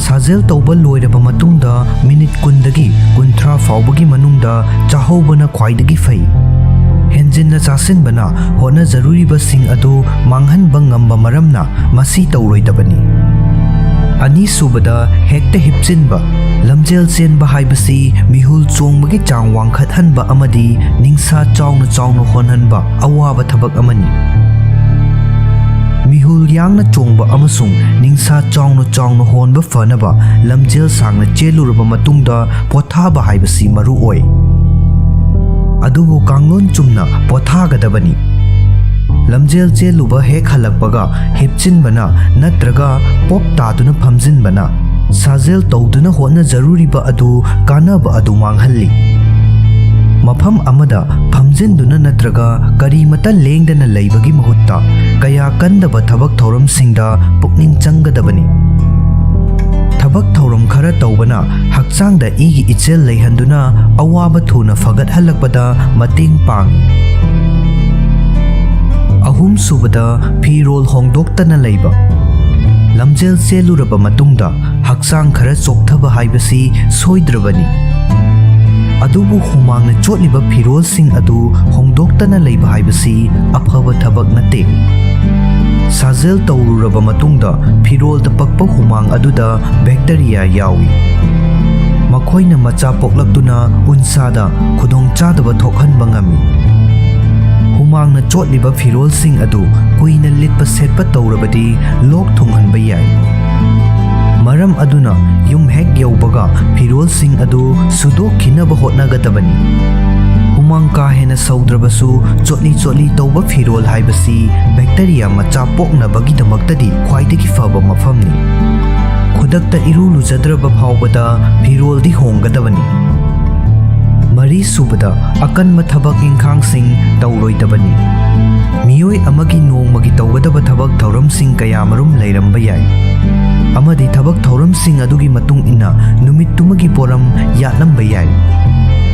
ꯁꯥꯖꯦꯜ ꯇꯧꯕ ꯂꯣꯏꯔꯕ ꯃꯇꯨꯡꯗ ꯃꯤꯅꯤꯠ ꯀꯨꯟꯗꯒꯤ ꯀꯨꯟꯊ꯭ꯔꯥ ꯐꯥꯎꯕꯒꯤ ꯃꯅꯨꯡꯗ ꯆꯥꯍꯧꯕꯅ ꯈ꯭ꯋꯥꯏꯗꯒꯤ ꯐꯩ꯫ ꯍꯦꯟꯖꯤꯟꯅ ꯆꯥꯁꯤꯟꯕꯅ ꯍꯣꯠꯅꯖꯔꯨꯔꯤꯕꯁꯤꯡ ꯑꯗꯨ ꯃꯥꯡꯍꯟꯕ ꯉꯝꯕ ꯃꯔꯝꯅ ꯃꯁꯤ ꯇꯧꯔꯣꯏꯗꯕꯅꯤ꯫ ꯑꯅꯤꯁꯨꯕꯗ, ꯍꯦꯛꯇ ꯍꯤꯞꯆꯤꯟꯕ꯫ ꯂꯝꯖꯦꯜ ꯆꯦꯟꯕ ꯍꯥꯏꯕꯁꯤ ꯃꯤꯍꯨꯜ ꯆꯣꯡꯕꯒꯤ ꯆꯥꯡ ꯋꯥꯡꯈꯠꯍꯟꯕ ꯑꯃꯗꯤ ꯅꯤꯡꯁꯥ ꯆꯥꯎꯅ ꯆꯥꯎꯅ ꯍꯣꯟꯍꯟꯕ ꯑꯋꯥꯕ ꯊꯕꯛ ꯑꯃꯅꯤ꯫ ꯃꯤꯍꯨꯜ ꯌꯥꯡꯅ ꯆꯣꯡꯕ ꯑꯃꯁꯨꯡ ꯅꯤꯡꯁꯥ ꯆꯥꯎꯅ ꯆꯥꯎꯅ ꯍꯣꯟꯕ ꯐꯅꯕ ꯂꯝꯖꯦꯜ ꯁꯥꯡꯅ ꯆꯦꯜꯂꯨꯔꯕ ꯃꯇꯨꯡꯗ ꯄꯣꯊꯥꯕ ꯍꯥꯏꯕꯁꯤ ꯃꯔꯨ ꯑꯣꯏ꯫ ꯑꯗꯨꯕꯨ ꯀꯥꯡꯂꯣꯟ ꯆꯨꯝꯅ ꯄꯣꯊꯥꯒꯗꯕꯅꯤ꯫ ꯂꯝꯖꯦꯜ ꯆꯦꯜꯂꯨꯕ ꯍꯦꯛ ꯍꯜꯂꯛꯄꯒ ꯍꯤꯞꯆꯤꯟꯕꯅ ꯅꯠꯇ꯭ꯔꯒ ꯄꯣꯞ ꯇꯥꯗꯨꯅ ꯐꯝꯖꯤꯟꯕꯅ ꯁꯥꯖꯦꯜ ꯇꯧꯗꯨꯅ ꯍꯣꯠꯅꯖꯔꯨꯔꯤꯕ ꯑꯗꯨ ꯀꯥꯟꯅꯕ ꯑꯗꯨ ꯃꯥꯡꯍꯜꯂꯤ꯫ ꯃꯐꯝ ꯑꯃꯗ ꯐꯝꯖꯤꯟꯗꯨꯅ ꯅꯠꯇ꯭ꯔꯒ ꯀꯔꯤꯃꯇ ꯂꯦꯡꯗꯅ ꯂꯩꯕꯒꯤ ꯃꯍꯨꯠꯇ ꯀꯌꯥ ꯀꯟꯗꯕ ꯊꯕꯛ ꯊꯧꯔꯝꯁꯤꯡꯗ ꯄꯨꯛꯅꯤꯡ ꯆꯪꯒꯗꯕꯅꯤ꯫ ꯊꯕꯛ ꯊꯧꯔꯝ ꯈꯔ ꯇꯧꯕꯅ ꯍꯛꯆꯥꯡꯗ ꯏꯒꯤ ꯏꯆꯦꯜ ꯂꯩꯍꯟꯗꯨꯅ ꯑꯋꯥꯕ ꯊꯨꯅ ꯐꯒꯠꯍꯜꯂꯛꯄꯗ ꯃꯇꯦꯡ ꯄꯥꯡꯏ꯫ ꯑꯍꯨꯝꯁꯨꯕꯗ, ꯐꯤꯔꯣꯜ ꯍꯣꯡꯗꯣꯛꯇꯅ ꯂꯩꯕ꯫ ꯂꯝꯖꯦꯜ ꯆꯦꯜꯂꯨꯔꯕ ꯃꯇꯨꯡꯗ ꯍꯛꯆꯥꯡ ꯈꯔ ꯆꯣꯛꯊꯕ ꯍꯥꯏꯕꯁꯤ ꯁꯣꯏꯗ꯭ꯔꯕꯅꯤ꯫ ꯑꯗꯨꯕꯨ ꯍꯨꯃꯥꯡꯅ ꯆꯣꯠꯂꯤꯕ ꯐꯤꯔꯣꯜꯁꯤꯡ ꯑꯗꯨ ꯍꯣꯡꯗꯣꯛꯇꯅ ꯂꯩꯕ ꯍꯥꯏꯕꯁꯤ ꯑꯐꯕ ꯊꯕꯛ ꯅꯠꯇꯦ꯫ ꯁꯥꯖꯦꯜ ꯇꯧꯔꯨꯔꯕ ꯃꯇꯨꯡꯗ ꯐꯤꯔꯣꯜꯗ ꯄꯛꯄ ꯍꯨꯃꯥꯡ ꯑꯗꯨꯗ ꯕꯦꯛꯇꯔꯤꯌꯥ ꯌꯥꯎꯏ꯫ ꯃꯈꯣꯏꯅ ꯃꯆꯥ ꯄꯣꯛꯂꯛꯇꯨꯅ ꯎꯟꯁꯥꯗ ꯈꯨꯗꯣꯡꯆꯥꯗꯕ ꯊꯣꯛꯍꯟꯕ ꯉꯝꯃꯤ꯫ ꯍꯨꯃꯥꯡꯅ ꯆꯣꯠꯂꯤꯕ ꯐꯤꯔꯣꯜꯁꯤꯡ ꯑꯗꯨ ꯀꯨꯏꯅ ꯂꯤꯠꯄ ꯁꯦꯠꯄ ꯇꯧꯔꯕꯗꯤ ꯂꯣꯛ ꯊꯨꯡꯍꯟꯕ ꯌꯥꯏ꯫ ꯃꯔꯝ ꯑꯗꯨꯅ ꯌꯨꯝ ꯍꯦꯛ ꯌꯧꯕꯒ ꯐꯤꯔꯣꯜꯁꯤꯡ ꯑꯗꯨ ꯁꯨꯗꯣꯛꯈꯤꯅꯕ ꯍꯣꯠꯅꯒꯗꯕꯅꯤ꯫ ꯍꯨꯃꯥꯡ ꯀꯥ ꯍꯦꯟꯅ ꯁꯧꯗ꯭ꯔꯕꯁꯨ ꯆꯣꯠꯂꯤ ꯆꯣꯠꯂꯤ ꯇꯧꯕ ꯐꯤꯔꯣꯜ ꯍꯥꯏꯕꯁꯤ ꯕꯦꯛꯇꯔꯤꯌꯥ ꯃꯆꯥ ꯄꯣꯛꯅꯕꯒꯤꯗꯃꯛꯇꯗꯤ ꯈ꯭ꯋꯥꯏꯗꯒꯤ ꯐꯕ ꯃꯐꯝꯅꯤ꯫ ꯈꯨꯗꯛꯇ ꯏꯔꯨ ꯂꯨꯖꯗ꯭ꯔꯕ ꯐꯥꯎꯕꯗ ꯐꯤꯔꯣꯜꯗꯤ ꯍꯣꯡꯒꯗꯕꯅꯤ꯫ ꯃꯔꯤꯁꯨꯕꯗ, ꯑꯀꯟꯕ ꯊꯕꯛ ꯏꯪꯈꯥꯡꯁꯤꯡ ꯇꯧꯔꯣꯏꯗꯕꯅꯤ꯫ ꯃꯤꯑꯣꯏ ꯑꯃꯒꯤ ꯅꯣꯡꯃꯒꯤ ꯇꯧꯒꯗꯕ ꯊꯕꯛ ꯊꯧꯔꯝꯁꯤꯡ ꯀꯌꯥꯃꯔꯨꯝ ꯂꯩꯔꯝꯕ ꯌꯥꯏ, ꯑꯃꯗꯤ ꯊꯕꯛ ꯊꯧꯔꯝꯁꯤꯡ ꯑꯗꯨꯒꯤ ꯃꯇꯨꯡ ꯏꯟꯅ ꯅꯨꯃꯤꯠꯇꯨꯃꯒꯤ ꯄꯣꯔꯝ ꯌꯥꯠꯂꯝꯕ ꯌꯥꯏ꯫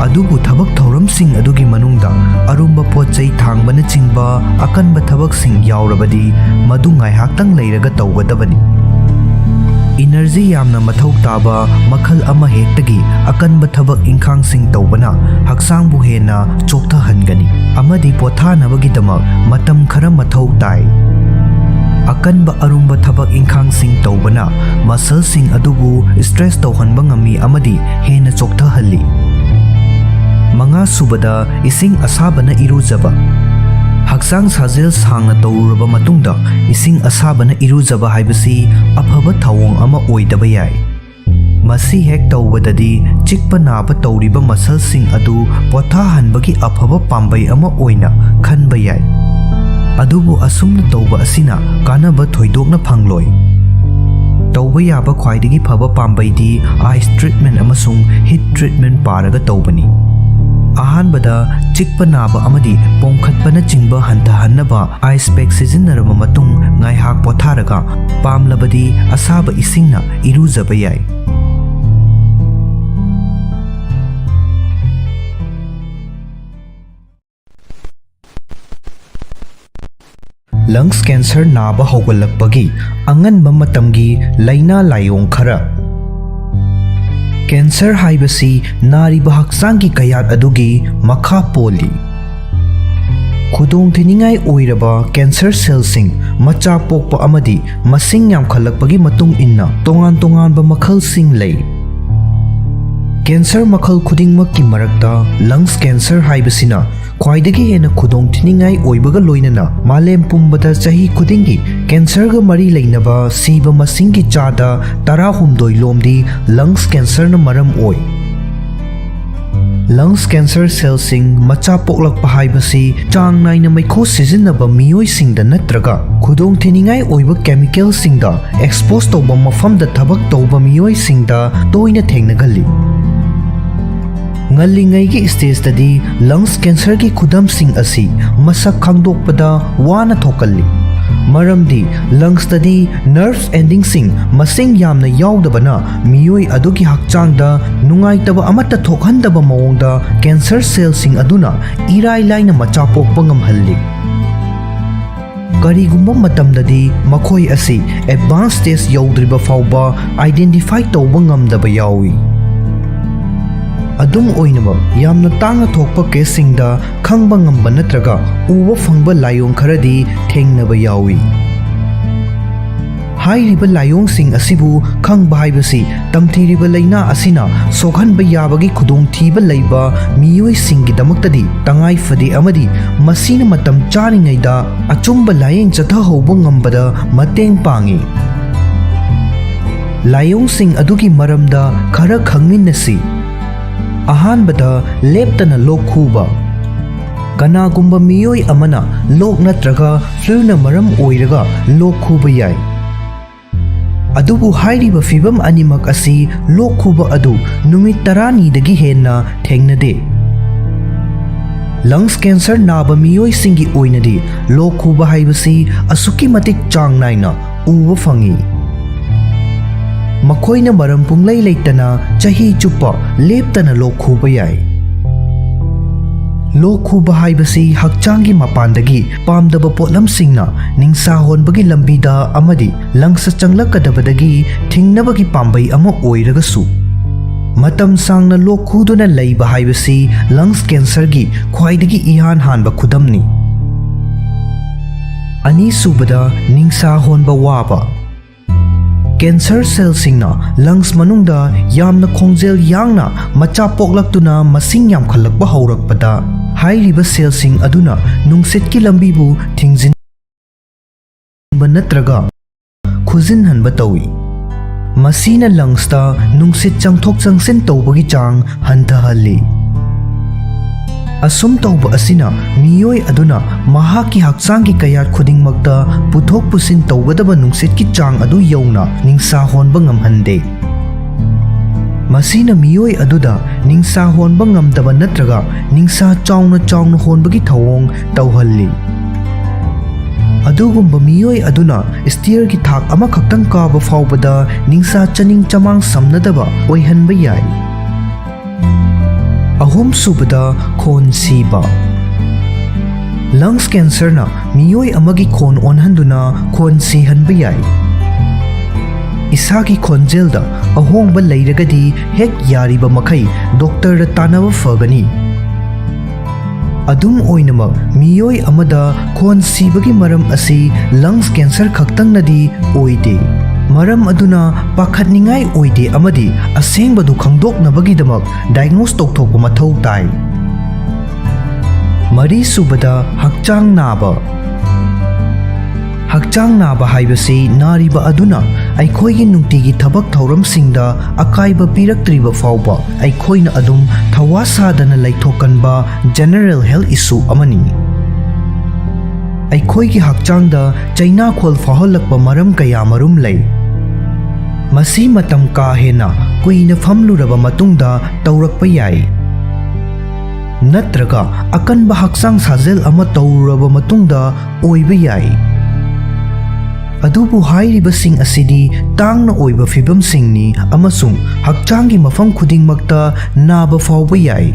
ꯑꯗꯨꯕꯨ ꯊꯕꯛ ꯊꯧꯔꯝꯁꯤꯡ ꯑꯗꯨꯒꯤ ꯃꯅꯨꯡꯗ ꯑꯔꯨꯝꯕ ꯄꯣꯠ ꯆꯩ ꯊꯥꯡꯕꯅꯆꯤꯡꯕ ꯑꯀꯟꯕ ꯊꯕꯛꯁꯤꯡ ꯌꯥꯎꯔꯕꯗꯤ ꯃꯗꯨ ꯉꯥꯏꯍꯥꯛꯇꯪ ꯂꯩꯔꯒ ꯇꯧꯒꯗꯕꯅꯤ꯫ ꯏꯅꯔꯖꯤ ꯌꯥꯝꯅ ꯃꯊꯧ ꯇꯥꯕ ꯃꯈꯜ ꯑꯃꯍꯦꯛꯇꯒꯤ ꯑꯀꯟꯕ ꯊꯕꯛ ꯏꯪꯈꯥꯡꯁꯤꯡ ꯇꯧꯕꯅ ꯍꯛꯆꯥꯡꯕꯨ ꯍꯦꯟꯅ ꯆꯣꯛꯊꯍꯟꯒꯅꯤ ꯑꯃꯗꯤ ꯄꯣꯊꯥꯅꯕꯒꯤꯗꯃꯛ ꯃꯇꯝ ꯈꯔ ꯃꯊꯧ ꯇꯥꯏ꯫ ꯑꯀꯟꯕ ꯑꯔꯨꯝꯕ ꯊꯕꯛ ꯏꯪꯈꯥꯡꯁꯤꯡ ꯇꯧꯕꯅ ꯃꯁꯜꯁꯤꯡ ꯑꯗꯨꯕꯨ ꯁ꯭ꯇ꯭ꯔꯦꯁ ꯇꯧꯍꯟꯕ ꯉꯝꯃꯤ ꯑꯃꯗꯤ ꯍꯦꯟꯅ ꯆꯣꯛꯊꯍꯜꯂꯤ꯫ ꯃꯉꯥꯁꯨꯕꯗ, ꯏꯁꯤꯡ ꯑꯁꯥꯕꯅ ꯏꯔꯨꯖꯕ꯫ ꯍꯛꯆꯥꯡ ꯁꯥꯖꯦꯜ ꯁꯥꯡꯅ ꯇꯧꯔꯨꯔꯕ ꯃꯇꯨꯡꯗ ꯏꯁꯤꯡ ꯑꯁꯥꯕꯅ ꯏꯔꯨꯖꯕ ꯍꯥꯏꯕꯁꯤ ꯑꯐꯕ ꯊꯧꯑꯣꯡ ꯑꯃ ꯑꯣꯏꯗꯕ ꯌꯥꯏ꯫ ꯃꯁꯤ ꯍꯦꯛ ꯇꯧꯕꯗꯗꯤ ꯆꯤꯛꯄ ꯅꯥꯕ ꯇꯧꯔꯤꯕ ꯃꯁꯜꯁꯤꯡ ꯑꯗꯨ ꯄꯣꯊꯥꯍꯟꯕꯒꯤ ꯑꯐꯕ ꯄꯥꯝꯕꯩ ꯑꯃ ꯑꯣꯏꯅ ꯈꯟꯕ ꯌꯥꯏ꯫ ꯑꯗꯨꯕꯨ ꯑꯁꯨꯝꯅ ꯇꯧꯕ ꯑꯁꯤꯅ ꯀꯥꯟꯅꯕ ꯊꯣꯏꯗꯣꯛꯅ ꯐꯪꯂꯣꯏ꯫ ꯇꯧꯕ ꯌꯥꯕ ꯈ꯭ꯋꯥꯏꯗꯒꯤ ꯐꯕ ꯄꯥꯝꯕꯩꯗꯤ ꯑꯥꯏꯁ ꯇ꯭ꯔꯤꯠꯃꯦꯟ ꯑꯃꯁꯨꯡ ꯍꯤꯠ ꯇ꯭ꯔꯤꯠꯃꯦꯟ ꯄꯥꯔꯒ ꯇꯧꯕꯅꯤ꯫ ꯑꯍꯥꯟꯕꯗ, ꯆꯤꯛꯄ ꯅꯥꯕ ꯑꯃꯗꯤ ꯄꯣꯝꯈꯠꯄꯅꯆꯤꯡꯕ ꯍꯟꯊꯍꯟꯅꯕ ꯑꯥꯏꯁ ꯄꯦꯛ ꯁꯤꯖꯤꯟꯅꯔꯕ ꯃꯇꯨꯡ ꯉꯥꯏꯍꯥꯛ ꯄꯣꯊꯥꯔꯒ, ꯄꯥꯝꯂꯕꯗꯤ ꯑꯁꯥꯕ ꯏꯁꯤꯡꯅ ꯏꯔꯨꯖꯕ ꯌꯥꯏ꯫ ꯂꯪꯁ ꯀꯦꯟꯁꯔ ꯅꯥꯕ ꯍꯧꯒꯠꯂꯛꯄꯒꯤ ꯑꯉꯟꯕ ꯃꯇꯝꯒꯤ ꯂꯥꯏꯅꯥ ꯂꯥꯏꯑꯣꯡ ꯈꯔ꯫ ꯀꯦꯟꯁꯔ ꯍꯥꯏꯕꯁꯤ ꯅꯥꯔꯤꯕ ꯍꯛꯆꯥꯡꯒꯤ ꯀꯌꯥꯠ ꯑꯗꯨꯒꯤ ꯃꯈꯥ ꯄꯣꯜꯂꯤ꯫ ꯈꯨꯗꯣꯡꯊꯤꯅꯤꯡꯉꯥꯏ ꯑꯣꯏꯔꯕ ꯀꯦꯟꯁꯔ ꯁꯦꯜꯁꯤꯡ ꯃꯆꯥ ꯄꯣꯛꯄ ꯑꯃꯗꯤ ꯃꯁꯤꯡ ꯌꯥꯝꯈꯠꯂꯛꯄꯒꯤ ꯃꯇꯨꯡ ꯏꯟꯅ ꯇꯣꯉꯥꯟ ꯇꯣꯉꯥꯟꯕ ꯃꯈꯜꯁꯤꯡ ꯂꯩ꯫ ꯀꯦꯟꯁꯔ ꯃꯈꯜ ꯈꯨꯗꯤꯡꯃꯛꯀꯤ ꯃꯔꯛꯇ ꯂꯪꯁ ꯀꯦꯟꯁꯔ ꯍꯥꯏꯕꯁꯤꯅ ꯈ꯭ꯋꯥꯏꯗꯒꯤ ꯍꯦꯟꯅ ꯈꯨꯗꯣꯡꯊꯤꯅꯤꯡꯉꯥꯏ ꯑꯣꯏꯕꯒ ꯂꯣꯏꯅꯅ ꯃꯥꯂꯦꯝ ꯄꯨꯝꯕꯗ ꯆꯍꯤ ꯈꯨꯗꯤꯡꯒꯤ ꯀꯦꯟꯁꯔꯒ ꯃꯔꯤ ꯂꯩꯅꯕ ꯁꯤꯕ ꯃꯁꯤꯡꯒꯤ ꯆꯥꯗ ꯇꯔꯥꯍꯨꯝꯗꯣꯏ ꯂꯣꯝꯗꯤ ꯂꯪꯁ ꯀꯦꯟꯁꯔꯅ ꯃꯔꯝ ꯑꯣꯏ꯫ ꯂꯪꯁ ꯀꯦꯟꯁꯔ ꯁꯦꯜꯁꯤꯡ ꯃꯆꯥ ꯄꯣꯛꯂꯛꯄ ꯍꯥꯏꯕꯁꯤ ꯆꯥꯡ ꯅꯥꯏꯅ ꯃꯩꯈꯨ ꯁꯤꯖꯤꯟꯅꯕ ꯃꯤꯑꯣꯏꯁꯤꯡꯗ ꯅꯠꯇ꯭ꯔꯒ ꯈꯨꯗꯣꯡꯊꯤꯅꯤꯡꯉꯥꯏ ꯑꯣꯏꯕ ꯀꯦꯃꯤꯀꯦꯜꯁꯤꯡꯗ ꯑꯦꯛꯁꯄꯣꯖ ꯇꯧꯕ ꯃꯐꯝꯗ ꯊꯕꯛ ꯇꯧꯕ ꯃꯤꯑꯣꯏꯁꯤꯡꯗ ꯇꯣꯏꯅ ꯊꯦꯡꯅꯒꯜꯂꯤ꯫ ꯉꯜꯂꯤꯉꯩꯒꯤ ꯁ꯭ꯇꯦꯖꯇꯗꯤ ꯂꯪꯁ ꯀꯦꯟꯁꯔꯒꯤ ꯈꯨꯗꯝꯁꯤꯡ ꯑꯁꯤ ꯃꯁꯛ ꯈꯪꯗꯣꯛꯄꯗ ꯋꯥꯅ ꯊꯣꯛꯀꯜꯂꯤ, ꯃꯔꯝꯗꯤ ꯂꯪꯁꯇꯗꯤ ꯅꯔꯚ ꯑꯦꯟꯗꯤꯡꯁꯤꯡ ꯃꯁꯤꯡ ꯌꯥꯝꯅ ꯌꯥꯎꯗꯕꯅ ꯃꯤꯑꯣꯏ ꯑꯗꯨꯒꯤ ꯍꯛꯆꯥꯡꯗ ꯅꯨꯡꯉꯥꯏꯇꯕ ꯑꯃꯠꯇ ꯊꯣꯛꯍꯟꯗꯕ ꯃꯑꯣꯡꯗ ꯀꯦꯟꯁꯔ ꯁꯦꯜꯁꯤꯡ ꯑꯗꯨꯅ ꯏꯔꯥꯏ ꯂꯥꯏꯅ ꯃꯆꯥ ꯄꯣꯛꯄ ꯉꯝꯍꯜꯂꯤ꯫ ꯀꯔꯤꯒꯨꯝꯕ ꯃꯇꯝꯗꯗꯤ ꯃꯈꯣꯏ ꯑꯁꯤ ꯑꯦꯗꯚꯥꯟꯁ ꯁ꯭ꯇꯦꯖ ꯌꯧꯗ꯭ꯔꯤꯕ ꯐꯥꯎꯕ ꯑꯥꯏꯗꯦꯟꯇꯤꯐꯥꯏ ꯇꯧꯕ ꯉꯝꯗꯕ ꯌꯥꯎꯏ꯫ ꯑꯗꯨꯝ ꯑꯣꯏꯅꯃꯛ, ꯌꯥꯝꯅ ꯇꯥꯡꯅ ꯊꯣꯛꯄ ꯀꯦꯁꯁꯤꯡꯗ ꯈꯪꯕ ꯉꯝꯕ ꯅꯠꯇ꯭ꯔꯒ ꯎꯕ ꯐꯪꯕ ꯂꯥꯏꯑꯣꯡ ꯈꯔꯗꯤ ꯊꯦꯡꯅꯕ ꯌꯥꯎꯏ꯫ ꯍꯥꯏꯔꯤꯕ ꯂꯥꯏꯑꯣꯡꯁꯤꯡ ꯑꯁꯤꯕꯨ ꯈꯪꯕ ꯍꯥꯏꯕꯁꯤ ꯇꯝꯊꯤꯔꯤꯕ ꯂꯥꯏꯅꯥ ꯑꯁꯤꯅ ꯁꯣꯛꯍꯟꯕ ꯌꯥꯕꯒꯤ ꯈꯨꯗꯣꯡꯊꯤꯕ ꯂꯩꯕ ꯃꯤꯑꯣꯏꯁꯤꯡꯒꯤꯗꯃꯛꯇꯗꯤ ꯇꯉꯥꯏ ꯐꯗꯦ, ꯑꯃꯗꯤ ꯃꯁꯤꯅ ꯃꯇꯝ ꯆꯥꯔꯤꯉꯩꯗ ꯑꯆꯨꯝꯕ ꯂꯥꯌꯦꯡ ꯆꯠꯊꯍꯧꯕ ꯉꯝꯕꯗ ꯃꯇꯦꯡ ꯄꯥꯡꯏ꯫ ꯂꯥꯏꯑꯣꯡꯁꯤꯡ ꯑꯗꯨꯒꯤ ꯃꯔꯝꯗ ꯈꯔ ꯈꯪꯃꯤꯟꯅꯁꯤ꯫ ꯑꯍꯥꯟꯕꯗ, ꯂꯦꯞꯇꯅ ꯂꯣꯛ ꯈꯨꯕ꯫ ꯀꯅꯥꯒꯨꯝꯕ ꯃꯤꯑꯣꯏ ꯑꯃꯅ ꯂꯣꯛ ꯅꯠꯇ꯭ꯔꯒ ꯐ꯭ꯂꯨꯅ ꯃꯔꯝ ꯑꯣꯏꯔꯒ ꯂꯣꯛ ꯈꯨꯕ ꯌꯥꯏ꯫ ꯑꯗꯨꯕꯨ ꯍꯥꯏꯔꯤꯕ ꯐꯤꯚꯝ ꯑꯅꯤꯃꯛ ꯑꯁꯤ ꯂꯣꯛ ꯈꯨꯕ ꯑꯗꯨ ꯅꯨꯃꯤꯠ ꯇꯔꯥꯅꯤꯗꯒꯤ ꯍꯦꯟꯅ ꯊꯦꯡꯅꯗꯦ꯫ ꯂꯪꯁ ꯀꯦꯟꯁꯔ ꯅꯥꯕ ꯃꯤꯑꯣꯏꯁꯤꯡꯒꯤ ꯑꯣꯏꯅꯗꯤ ꯂꯣꯛ ꯈꯨꯕ ꯍꯥꯏꯕꯁꯤ ꯑꯁꯨꯛꯀꯤ ꯃꯇꯤꯛ ꯆꯥꯡ ꯅꯥꯏꯅ ꯎꯕ ꯐꯪꯏ꯫ ꯃꯈꯣꯏꯅ ꯃꯔꯝ ꯄꯨꯡꯂꯩ ꯂꯩꯇꯅ ꯆꯍꯤ ꯆꯨꯞꯄ ꯂꯦꯞꯇꯅ ꯂꯣꯛ ꯈꯨꯕ ꯌꯥꯏ꯫ ꯂꯣꯛ ꯈꯨꯕ ꯍꯥꯏꯕꯁꯤ ꯍꯛꯆꯥꯡꯒꯤ ꯃꯄꯥꯟꯗꯒꯤ ꯄꯥꯝꯗꯕ ꯄꯣꯠꯂꯝꯁꯤꯡꯅ ꯅꯤꯡꯁꯥ ꯍꯣꯟꯕꯒꯤ ꯂꯝꯕꯤꯗ ꯑꯃꯗꯤ ꯂꯪꯁꯇ ꯆꯪꯂꯛꯀꯗꯕꯗꯒꯤ ꯊꯤꯡꯅꯕꯒꯤ ꯄꯥꯝꯕꯩ ꯑꯃ ꯑꯣꯏꯔꯒꯁꯨ, ꯃꯇꯝ ꯁꯥꯡꯅ ꯂꯣꯛ ꯈꯨꯗꯨꯅ ꯂꯩꯕ ꯍꯥꯏꯕꯁꯤ ꯂꯪꯁ ꯀꯦꯟꯁꯔꯒꯤ ꯈ꯭ꯋꯥꯏꯗꯒꯤ ꯏꯍꯥꯟ ꯍꯥꯟꯕ ꯈꯨꯗꯝꯅꯤ꯫ ꯑꯅꯤꯁꯨꯕꯗ, ꯅꯤꯡꯁꯥ ꯍꯣꯟꯕ ꯋꯥꯕ꯫ ꯀꯦꯟꯁꯔ ꯁꯦꯜꯁꯤꯡꯅ ꯂꯪꯁ ꯃꯅꯨꯡꯗ ꯌꯥꯝꯅ ꯈꯣꯡꯖꯦꯜ ꯌꯥꯡꯅ ꯃꯆꯥ ꯄꯣꯛꯂꯛꯇꯨꯅ ꯃꯁꯤꯡ ꯌꯥꯝꯈꯠꯂꯛꯄ ꯍꯧꯔꯛꯄꯗ, ꯍꯥꯏꯔꯤꯕ ꯁꯦꯜꯁꯤꯡ ꯑꯗꯨꯅ ꯅꯨꯡꯁꯤꯠꯀꯤ ꯂꯝꯕꯤꯕꯨ ꯊꯤꯡꯖꯤꯟꯕ ꯅꯠꯇ꯭ꯔꯒ ꯈꯨꯖꯤꯟꯍꯟꯕ ꯇꯧꯏ꯫ ꯃꯁꯤꯅ ꯂꯪꯁꯇ ꯅꯨꯡꯁꯤꯠ ꯆꯪꯊꯣꯛ ꯆꯪꯁꯤꯟ ꯇꯧꯕꯒꯤ ꯆꯥꯡ ꯍꯟꯊꯍꯜꯂꯤ꯫ ꯑꯁꯨꯝ ꯇꯧꯕ ꯑꯁꯤꯅ ꯃꯤꯑꯣꯏ ꯑꯗꯨꯅ ꯃꯍꯥꯛꯀꯤ ꯍꯛꯆꯥꯡꯒꯤ ꯀꯌꯥꯠ ꯈꯨꯗꯤꯡꯃꯛꯇ ꯄꯨꯊꯣꯛ ꯄꯨꯁꯤꯟ ꯇꯧꯒꯗꯕ ꯅꯨꯡꯁꯤꯠꯀꯤ ꯆꯥꯡ ꯑꯗꯨ ꯌꯧꯅ ꯅꯤꯡꯁꯥ ꯍꯣꯟꯕ ꯉꯝꯍꯟꯗꯦ꯫ ꯃꯁꯤꯅ ꯃꯤꯑꯣꯏ ꯑꯗꯨꯗ ꯅꯤꯡꯁꯥ ꯍꯣꯟꯕ ꯉꯝꯗꯕ ꯅꯠꯇ꯭ꯔꯒ ꯅꯤꯡꯁꯥ ꯆꯥꯎꯅ ꯆꯥꯎꯅ ꯍꯣꯟꯕꯒꯤ ꯊꯧꯑꯣꯡ ꯇꯧꯍꯜꯂꯤ꯫ ꯑꯗꯨꯒꯨꯝꯕ ꯃꯤꯑꯣꯏ ꯑꯗꯨꯅ ꯁ꯭ꯇꯤꯌꯔꯒꯤ ꯊꯥꯛ ꯑꯃꯈꯛꯇꯪ ꯀꯥꯕ ꯐꯥꯎꯕꯗ ꯅꯤꯡꯁꯥ ꯆꯅꯤꯡ ꯆꯃꯥꯡ ꯁꯝꯅꯗꯕ ꯑꯣꯏꯍꯟꯕ ꯌꯥꯏ꯫ ꯑꯍꯨꯝꯁꯨꯕꯗ, ꯈꯣꯟ ꯁꯤꯕ꯫ ꯂꯪꯁ ꯀꯦꯟꯁꯔꯅ ꯃꯤꯑꯣꯏ ꯑꯃꯒꯤ ꯈꯣꯟ ꯑꯣꯟꯍꯟꯗꯨꯅ ꯈꯣꯟ ꯁꯤꯍꯟꯕ ꯌꯥꯏ꯫ ꯏꯁꯥꯒꯤ ꯈꯣꯟꯖꯦꯜꯗ ꯑꯍꯣꯡꯕ ꯂꯩꯔꯒꯗꯤ ꯍꯦꯛ ꯌꯥꯔꯤꯕ ꯃꯈꯩ ꯗꯣꯛꯇꯔꯗ ꯇꯥꯟꯅꯕ ꯐꯒꯅꯤ꯫ ꯑꯗꯨꯝ ꯑꯣꯏꯅꯃꯛ, ꯃꯤꯑꯣꯏ ꯑꯃꯗ ꯈꯣꯟ ꯁꯤꯕꯒꯤ ꯃꯔꯝ ꯑꯁꯤ lungs cancer ꯈꯛꯇꯪꯅꯗꯤ ꯑꯣꯏꯗꯦ꯫ ꯃꯔꯝ ꯑꯗꯨꯅ ꯄꯥꯈꯠꯅꯤꯡꯉꯥꯏ ꯑꯣꯏꯗꯦ ꯑꯃꯗꯤ ꯑꯁꯦꯡꯕꯗꯨ ꯈꯪꯗꯣꯛꯅꯕꯒꯤꯗꯃꯛ diagnose ꯇꯧꯊꯣꯛꯄ ꯃꯊꯧ ꯇꯥꯏ꯫ ꯃꯔꯤꯁꯨꯕꯗ, ꯍꯛꯆꯥꯡ ꯅꯥꯕ꯫ ꯍꯛꯆꯥꯡ ꯅꯥꯕ ꯍꯥꯏꯕꯁꯤ ꯅꯥꯔꯤꯕ ꯑꯗꯨꯅ ꯑꯩꯈꯣꯏꯒꯤ ꯅꯨꯡꯇꯤꯒꯤ ꯊꯕꯛ ꯊꯧꯔꯝꯁꯤꯡꯗ ꯑꯀꯥꯏꯕ ꯄꯤꯔꯛꯇ꯭ꯔꯤꯕ ꯐꯥꯎꯕ ꯑꯩꯈꯣꯏꯅ ꯑꯗꯨꯝ ꯊꯧꯋꯥ ꯁꯥꯗꯅ ꯂꯩꯊꯣꯛꯀꯟꯕ general health issue ꯑꯃꯅꯤ꯫ ꯑꯩꯈꯣꯏꯒꯤ ꯍꯛꯆꯥꯡꯗ ꯆꯩꯅꯥꯈꯣꯜ ꯐꯥꯎꯍꯜꯂꯛꯄ ꯃꯔꯝ ꯀꯌꯥ ꯃꯔꯨꯝ ꯂꯩ꯫ ꯃꯁꯤ ꯃꯇꯝ ꯀꯥ ꯍꯦꯟꯅ ꯀꯨꯏꯅ ꯐꯝꯂꯨꯔꯕ ꯃꯇꯨꯡꯗ ꯇꯧꯔꯛꯄ ꯌꯥꯏ, ꯅꯠꯇ꯭ꯔꯒ ꯑꯀꯟꯕ ꯍꯛꯆꯥꯡ ꯁꯥꯖꯦꯜ ꯑꯃ ꯇꯧꯔꯨꯔꯕ ꯃꯇꯨꯡꯗ ꯑꯣꯏꯕ ꯌꯥꯏ꯫ ꯑꯗꯨꯕꯨ ꯍꯥꯏꯔꯤꯕꯁꯤꯡ ꯑꯁꯤꯗꯤ ꯇꯥꯡꯅ ꯑꯣꯏꯕ ꯐꯤꯚꯝꯁꯤꯡꯅꯤ ꯑꯃꯁꯨꯡ ꯍꯛꯆꯥꯡꯒꯤ ꯃꯐꯝ ꯈꯨꯗꯤꯡꯃꯛꯇ ꯅꯥꯕ ꯐꯥꯎꯕ ꯌꯥꯏ꯫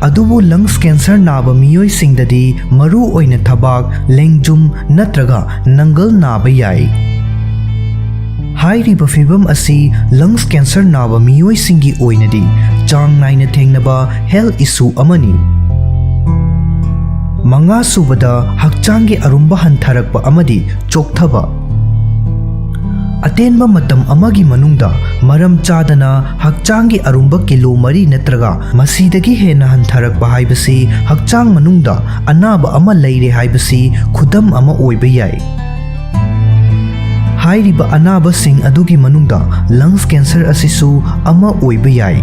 ꯑꯗꯨꯕꯨ lungs cancer ꯅꯥꯕ ꯃꯤꯑꯣꯏꯁꯤꯡꯗꯗꯤ ꯃꯔꯨ ꯑꯣꯏꯅ ꯊꯕꯥꯛ, ꯂꯦꯡꯖꯨꯝ ꯅꯠꯇ꯭ꯔꯒ ꯅꯪꯒꯜ ꯅꯥꯕ ꯌꯥꯏ꯫ ꯍꯥꯏꯔꯤꯕ ꯐꯤꯚꯝ ꯑꯁꯤ lungs cancer ꯅꯥꯕ ꯃꯤꯑꯣꯏꯁꯤꯡꯒꯤ ꯑꯣꯏꯅꯗꯤ ꯆꯥꯡ ꯅꯥꯏꯅ ꯊꯦꯡꯅꯕ health issue ꯑꯃꯅꯤ꯫ ꯃꯉꯥꯁꯨꯕꯗ, ꯍꯛꯆꯥꯡꯒꯤ ꯑꯔꯨꯝꯕ ꯍꯟꯊꯔꯛꯄ ꯑꯃꯗꯤ ꯆꯣꯛꯊꯕ꯫ ꯑꯇꯦꯟꯕ ꯃꯇꯝ ꯑꯃꯒꯤ ꯃꯅꯨꯡꯗ ꯃꯔꯝ ꯆꯥꯗꯅ ꯍꯛꯆꯥꯡꯒꯤ ꯑꯔꯨꯝꯕ ꯀꯤꯂꯣ ꯃꯔꯤ ꯅꯠꯇ꯭ꯔꯒ ꯃꯁꯤꯗꯒꯤ ꯍꯦꯟꯅ ꯍꯟꯊꯔꯛꯄ ꯍꯥꯏꯕꯁꯤ ꯍꯛꯆꯥꯡ ꯃꯅꯨꯡꯗ ꯑꯅꯥꯕ ꯑꯃ ꯂꯩꯔꯦ ꯍꯥꯏꯕꯁꯤ ꯈꯨꯗꯝ ꯑꯃ ꯑꯣꯏꯕ ꯌꯥꯏ꯫ ꯍꯥꯏꯔꯤꯕ ꯑꯅꯥꯕꯁꯤꯡ ꯑꯗꯨꯒꯤ ꯃꯅꯨꯡꯗ lungs cancer ꯑꯁꯤꯁꯨ ꯑꯃ ꯑꯣꯏꯕ ꯌꯥꯏ꯫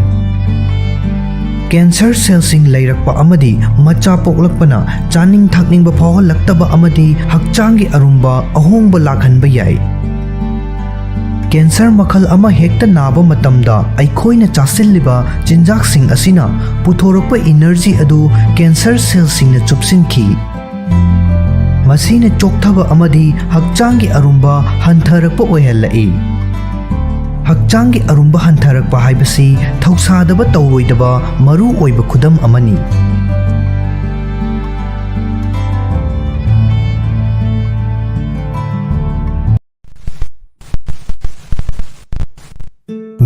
Cancer cellꯁꯤꯡ ꯂꯩꯔꯛꯄ ꯑꯃꯗꯤ ꯃꯆꯥ ꯄꯣꯛꯂꯛꯄꯅ ꯆꯥꯅꯤꯡ ꯊꯛꯅꯤꯡꯕ ꯐꯥꯎꯍꯜꯂꯛꯇꯕ ꯑꯃꯗꯤ ꯍꯛꯆꯥꯡꯒꯤ ꯑꯔꯨꯝꯕ ꯑꯍꯣꯡꯕ ꯂꯥꯛꯍꯟꯕ ꯌꯥꯏ꯫ Cancer ꯃꯈꯜ ꯑꯃ ꯍꯦꯛꯇ ꯅꯥꯕ ꯃꯇꯝꯗ ꯑꯩꯈꯣꯏꯅ ꯆꯥꯁꯤꯜꯂꯤꯕ ꯆꯤꯟꯖꯥꯛꯁꯤꯡ ꯑꯁꯤꯅ ꯄꯨꯊꯣꯔꯛꯄ energy ꯑꯗꯨ cancer cellꯁꯤꯡꯅ ꯆꯨꯞꯁꯤꯟꯈꯤ꯫ ꯃꯁꯤꯅ ꯆꯣꯛꯊꯕ ꯑꯃꯗꯤ ꯍꯛꯆꯥꯡꯒꯤ ꯑꯔꯨꯝꯕ ꯍꯟꯊꯔꯛꯄ ꯑꯣꯏꯍꯜꯂꯛꯏ꯫ ꯍꯛꯆꯥꯡꯒꯤ ꯑꯔꯨꯝꯕ ꯍꯟꯊꯔꯛꯄ ꯍꯥꯏꯕꯁꯤ ꯊꯧꯁꯥꯗꯕ ꯇꯧꯔꯣꯏꯗꯕ ꯃꯔꯨ ꯑꯣꯏꯕ ꯈꯨꯗꯝ ꯑꯃꯅꯤ꯫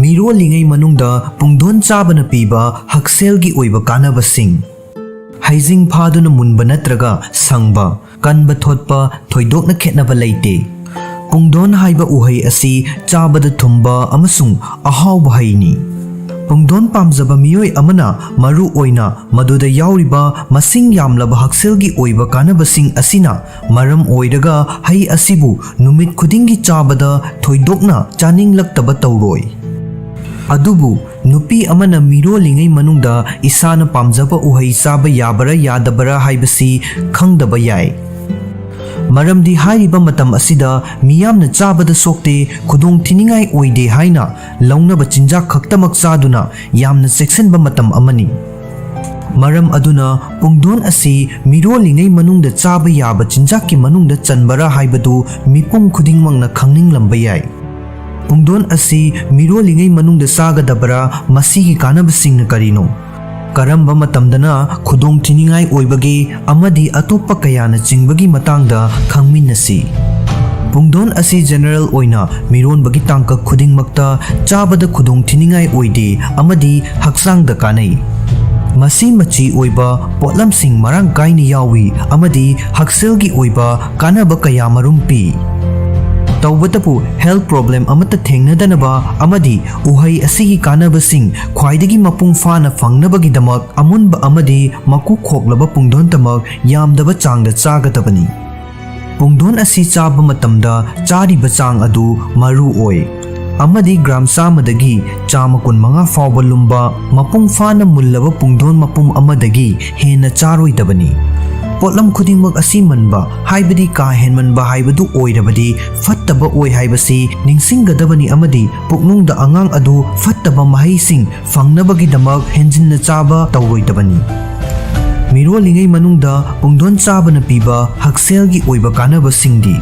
ꯃꯤꯔꯣꯜꯂꯤꯉꯩ ꯃꯅꯨꯡꯗ ꯄꯨꯡꯗꯣꯟ ꯆꯥꯕꯅ ꯄꯤꯕ ꯍꯛꯁꯦꯜꯒꯤ ꯑꯣꯏꯕ ꯀꯥꯟꯅꯕꯁꯤꯡ꯫ ꯍꯩꯖꯤꯡ ꯐꯥꯗꯨꯅ ꯃꯨꯟꯕ ꯅꯠꯇ꯭ꯔꯒ ꯁꯪꯕ, ꯀꯟꯕ ꯊꯣꯠꯄ ꯊꯣꯏꯗꯣꯛꯅ ꯈꯦꯠꯅꯕ ꯂꯩꯇꯦ꯫ ꯄꯨꯡꯗꯣꯟ ꯍꯥꯏꯕ ꯎꯍꯩ ꯑꯁꯤ ꯆꯥꯕꯗ ꯊꯨꯝꯕ ꯑꯃꯁꯨꯡ ꯑꯍꯥꯎꯕ ꯍꯩꯅꯤ꯫ ꯄꯨꯡꯗꯣꯟ ꯄꯥꯝꯖꯕ ꯃꯤꯑꯣꯏ ꯑꯃꯅ ꯃꯔꯨ ꯑꯣꯏꯅ ꯃꯗꯨꯗ ꯌꯥꯎꯔꯤꯕ ꯃꯁꯤꯡ ꯌꯥꯝꯂꯕ ꯍꯛꯁꯦꯜꯒꯤ ꯑꯣꯏꯕ ꯀꯥꯟꯅꯕꯁꯤꯡ ꯑꯁꯤꯅ ꯃꯔꯝ ꯑꯣꯏꯔꯒ ꯍꯩ ꯑꯁꯤꯕꯨ ꯅꯨꯃꯤꯠ ꯈꯨꯗꯤꯡꯒꯤ ꯆꯥꯕꯗ ꯊꯣꯏꯗꯣꯛꯅ ꯆꯥꯅꯤꯡꯂꯛꯇꯕ ꯇꯧꯔꯣꯏ꯫ ꯑꯗꯨꯕꯨ ꯅꯨꯄꯤ ꯑꯃꯅ ꯃꯤꯔꯣꯜꯂꯤꯉꯩ ꯃꯅꯨꯡꯗ ꯏꯁꯥꯅ ꯄꯥꯝꯖꯕ ꯎꯍꯩ ꯆꯥꯕ ꯌꯥꯕꯔꯥ ꯌꯥꯗꯕꯔꯥ ꯍꯥꯏꯕꯁꯤ ꯈꯪꯗꯕ ꯌꯥꯏ꯫ ꯃꯔꯝꯗꯤ ꯍꯥꯏꯔꯤꯕ ꯃꯇꯝ ꯑꯁꯤꯗ ꯃꯤꯌꯥꯝꯅ ꯆꯥꯕꯗ ꯁꯣꯛꯇꯦ, ꯈꯨꯗꯣꯡ ꯊꯤꯅꯤꯡꯉꯥꯏ ꯑꯣꯏꯗꯦ ꯍꯥꯏꯅ ꯂꯧꯅꯕ ꯆꯤꯟꯖꯥꯛ ꯈꯛꯇꯃꯛ ꯆꯥꯗꯨꯅ ꯌꯥꯝꯅ ꯆꯦꯛꯁꯤꯟꯕ ꯃꯇꯝ ꯑꯃꯅꯤ꯫ ꯃꯔꯝ ꯑꯗꯨꯅ ꯄꯨꯡꯗꯣꯟ ꯑꯁꯤ ꯃꯤꯔꯣꯜꯂꯤꯉꯩ ꯃꯅꯨꯡꯗ ꯆꯥꯕ ꯌꯥꯕ ꯆꯤꯟꯖꯥꯛꯀꯤ ꯃꯅꯨꯡꯗ ꯆꯟꯕꯔꯥ ꯍꯥꯏꯕꯗꯨ ꯃꯤꯄꯨꯝ ꯈꯨꯗꯤꯡꯃꯛꯅ ꯈꯪꯅꯤꯡꯂꯝꯕ ꯌꯥꯏ꯫ ꯄꯨꯡꯗꯣꯟ ꯑꯁꯤ ꯃꯤꯔꯣꯜꯂꯤꯉꯩ ꯃꯅꯨꯡꯗ ꯆꯥꯒꯗꯕꯔꯥ? ꯃꯁꯤꯒꯤ ꯀꯥꯟꯅꯕꯁꯤꯡꯅ ꯀꯔꯤꯅꯣ? ꯀꯔꯝꯕ ꯃꯇꯝꯗꯅ ꯈꯨꯗꯣꯡ ꯊꯤꯅꯤꯡꯉꯥꯏ ꯑꯣꯏꯕꯒꯦ ꯑꯃꯗꯤ ꯑꯇꯣꯞꯄ ꯀꯌꯥꯅ ꯆꯤꯡꯕꯒꯤ ꯃꯇꯥꯡꯗ ꯈꯪꯃꯤꯟꯅꯁꯤ꯫ ꯄꯨꯡꯗꯣꯟ ꯑꯁꯤ ꯖꯦꯅꯔꯦꯜ ꯑꯣꯏꯅ ꯃꯤꯔꯣꯟꯕꯒꯤ ꯇꯥꯡꯀꯛ ꯈꯨꯗꯤꯡꯃꯛꯇ ꯆꯥꯕꯗ ꯈꯨꯗꯣꯡ ꯊꯤꯅꯤꯡꯉꯥꯏ ꯑꯣꯏꯗꯦ ꯑꯃꯗꯤ ꯍꯛꯆꯥꯡꯗ ꯀꯥꯟꯅꯩ꯫ ꯃꯁꯤ ꯃꯆꯤ ꯑꯣꯏꯕ ꯄꯣꯠꯂꯝꯁꯤꯡ ꯃꯔꯥꯡ ꯀꯥꯏꯅ ꯌꯥꯎꯏ ꯑꯃꯗꯤ ꯍꯛꯁꯦꯜꯒꯤ ꯑꯣꯏꯕ ꯀꯥꯟꯅꯕ ꯀꯌꯥ ꯃꯔꯨꯝ ꯄꯤ꯫ ꯇꯧꯕꯇꯕꯨ health problem ꯑꯃꯠꯇ ꯊꯦꯡꯅꯗꯅꯕ ꯑꯃꯗꯤ ꯎꯍꯩ ꯑꯁꯤꯒꯤ ꯀꯥꯟꯅꯕꯁꯤꯡ ꯈ꯭ꯋꯥꯏꯗꯒꯤ ꯃꯄꯨꯡ ꯐꯥꯅ ꯐꯪꯅꯕꯒꯤꯗꯃꯛ ꯑꯃꯨꯟꯕ ꯑꯃꯗꯤ ꯃꯀꯨ ꯈꯣꯛꯂꯕ ꯄꯨꯡꯗꯣꯟꯇꯃꯛ ꯌꯥꯝꯗꯕ ꯆꯥꯡꯗ ꯆꯥꯒꯗꯕꯅꯤ꯫ ꯄꯨꯡꯗꯣꯟ ꯑꯁꯤ ꯆꯥꯕ ꯃꯇꯝꯗ ꯆꯥꯔꯤꯕ ꯆꯥꯡ ꯑꯗꯨ ꯃꯔꯨ ꯑꯣꯏ ꯑꯃꯗꯤ ꯒ꯭ꯔꯥꯝ ꯆꯥꯝꯃꯗꯒꯤ ꯆꯥꯝꯃ ꯀꯨꯟꯃꯉꯥ ꯐꯥꯎꯕ ꯂꯨꯝꯕ ꯃꯄꯨꯡ ꯐꯥꯅ ꯃꯨꯜꯂꯕ ꯄꯨꯡꯗꯣꯟ ꯃꯄꯨꯝ ꯑꯃꯗꯒꯤ ꯍꯦꯟꯅ ꯆꯥꯔꯣꯏꯗꯕꯅꯤ꯫ ꯄꯣꯠꯂꯝ ꯈꯨꯗꯤꯡꯃꯛ ꯑꯁꯤ ꯃꯟꯕ ꯍꯥꯏꯕꯗꯤ ꯀꯥ ꯍꯦꯟꯃꯟꯕ ꯍꯥꯏꯕꯗꯨ ꯑꯣꯏꯔꯕꯗꯤ ꯐꯠꯇꯕ ꯑꯣꯏ ꯍꯥꯏꯕꯁꯤ ꯅꯤꯡꯁꯤꯡꯒꯗꯕꯅꯤ ꯑꯃꯗꯤ ꯄꯨꯛꯅꯨꯡꯗ ꯑꯉꯥꯡ ꯑꯗꯨ ꯐꯠꯇꯕ ꯃꯍꯩꯁꯤꯡ ꯐꯪꯅꯕꯒꯤꯗꯃꯛ ꯍꯦꯟꯖꯤꯟꯅ ꯆꯥꯕ ꯇꯧꯔꯣꯏꯗꯕꯅꯤ꯫ ꯃꯤꯔꯣꯜꯂꯤꯉꯩ ꯃꯅꯨꯡꯗ ꯄꯨꯡꯗꯣꯟ ꯆꯥꯕꯅ ꯄꯤꯕ ꯍꯛꯁꯦꯜꯒꯤ ꯑꯣꯏꯕ ꯀꯥꯟꯅꯕꯁꯤꯡꯗꯤ: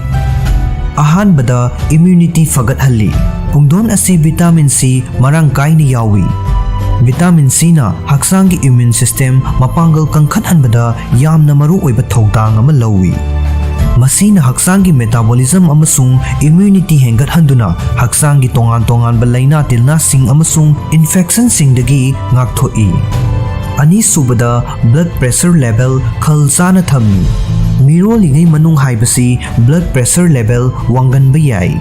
ꯑꯍꯥꯟꯕꯗ, immunity ꯐꯒꯠꯍꯜꯂꯤ꯫ ꯄꯨꯡꯗꯣꯟ ꯑꯁꯤ vitamin C ꯃꯔꯥꯡ ꯀꯥꯏꯅ ꯌꯥꯎꯏ꯫ Vitamin Cꯅ ꯍꯛꯆꯥꯡꯒꯤ immune system ꯃꯄꯥꯡꯒꯜ ꯀꯟꯈꯠꯍꯟꯕꯗ ꯌꯥꯝꯅ ꯃꯔꯨꯑꯣꯏꯕ ꯊꯧꯗꯥꯡ ꯑꯃ ꯂꯧꯏ꯫ ꯃꯁꯤꯅ ꯍꯛꯆꯥꯡꯒꯤ metabolism ꯑꯃꯁꯨꯡ immunity ꯍꯦꯟꯒꯠꯍꯟꯗꯨꯅ ꯍꯛꯆꯥꯡꯒꯤ ꯇꯣꯉꯥꯟ ꯇꯣꯉꯥꯟꯕ ꯂꯥꯏꯅꯥ ꯇꯤꯟꯅꯥꯁꯤꯡ ꯑꯃꯁꯨꯡ infectionꯁꯤꯡꯗꯒꯤ ꯉꯥꯛꯊꯣꯛꯏ꯫ ꯑꯅꯤꯁꯨꯕꯗ, blood pressure level ꯈꯜ ꯆꯥꯅ ꯊꯝꯃꯤ꯫ ꯃꯤꯔꯣꯜꯂꯤꯉꯩ ꯃꯅꯨꯡ ꯍꯥꯏꯕꯁꯤ blood pressure level ꯋꯥꯡꯒꯟꯕ ꯌꯥꯏ꯫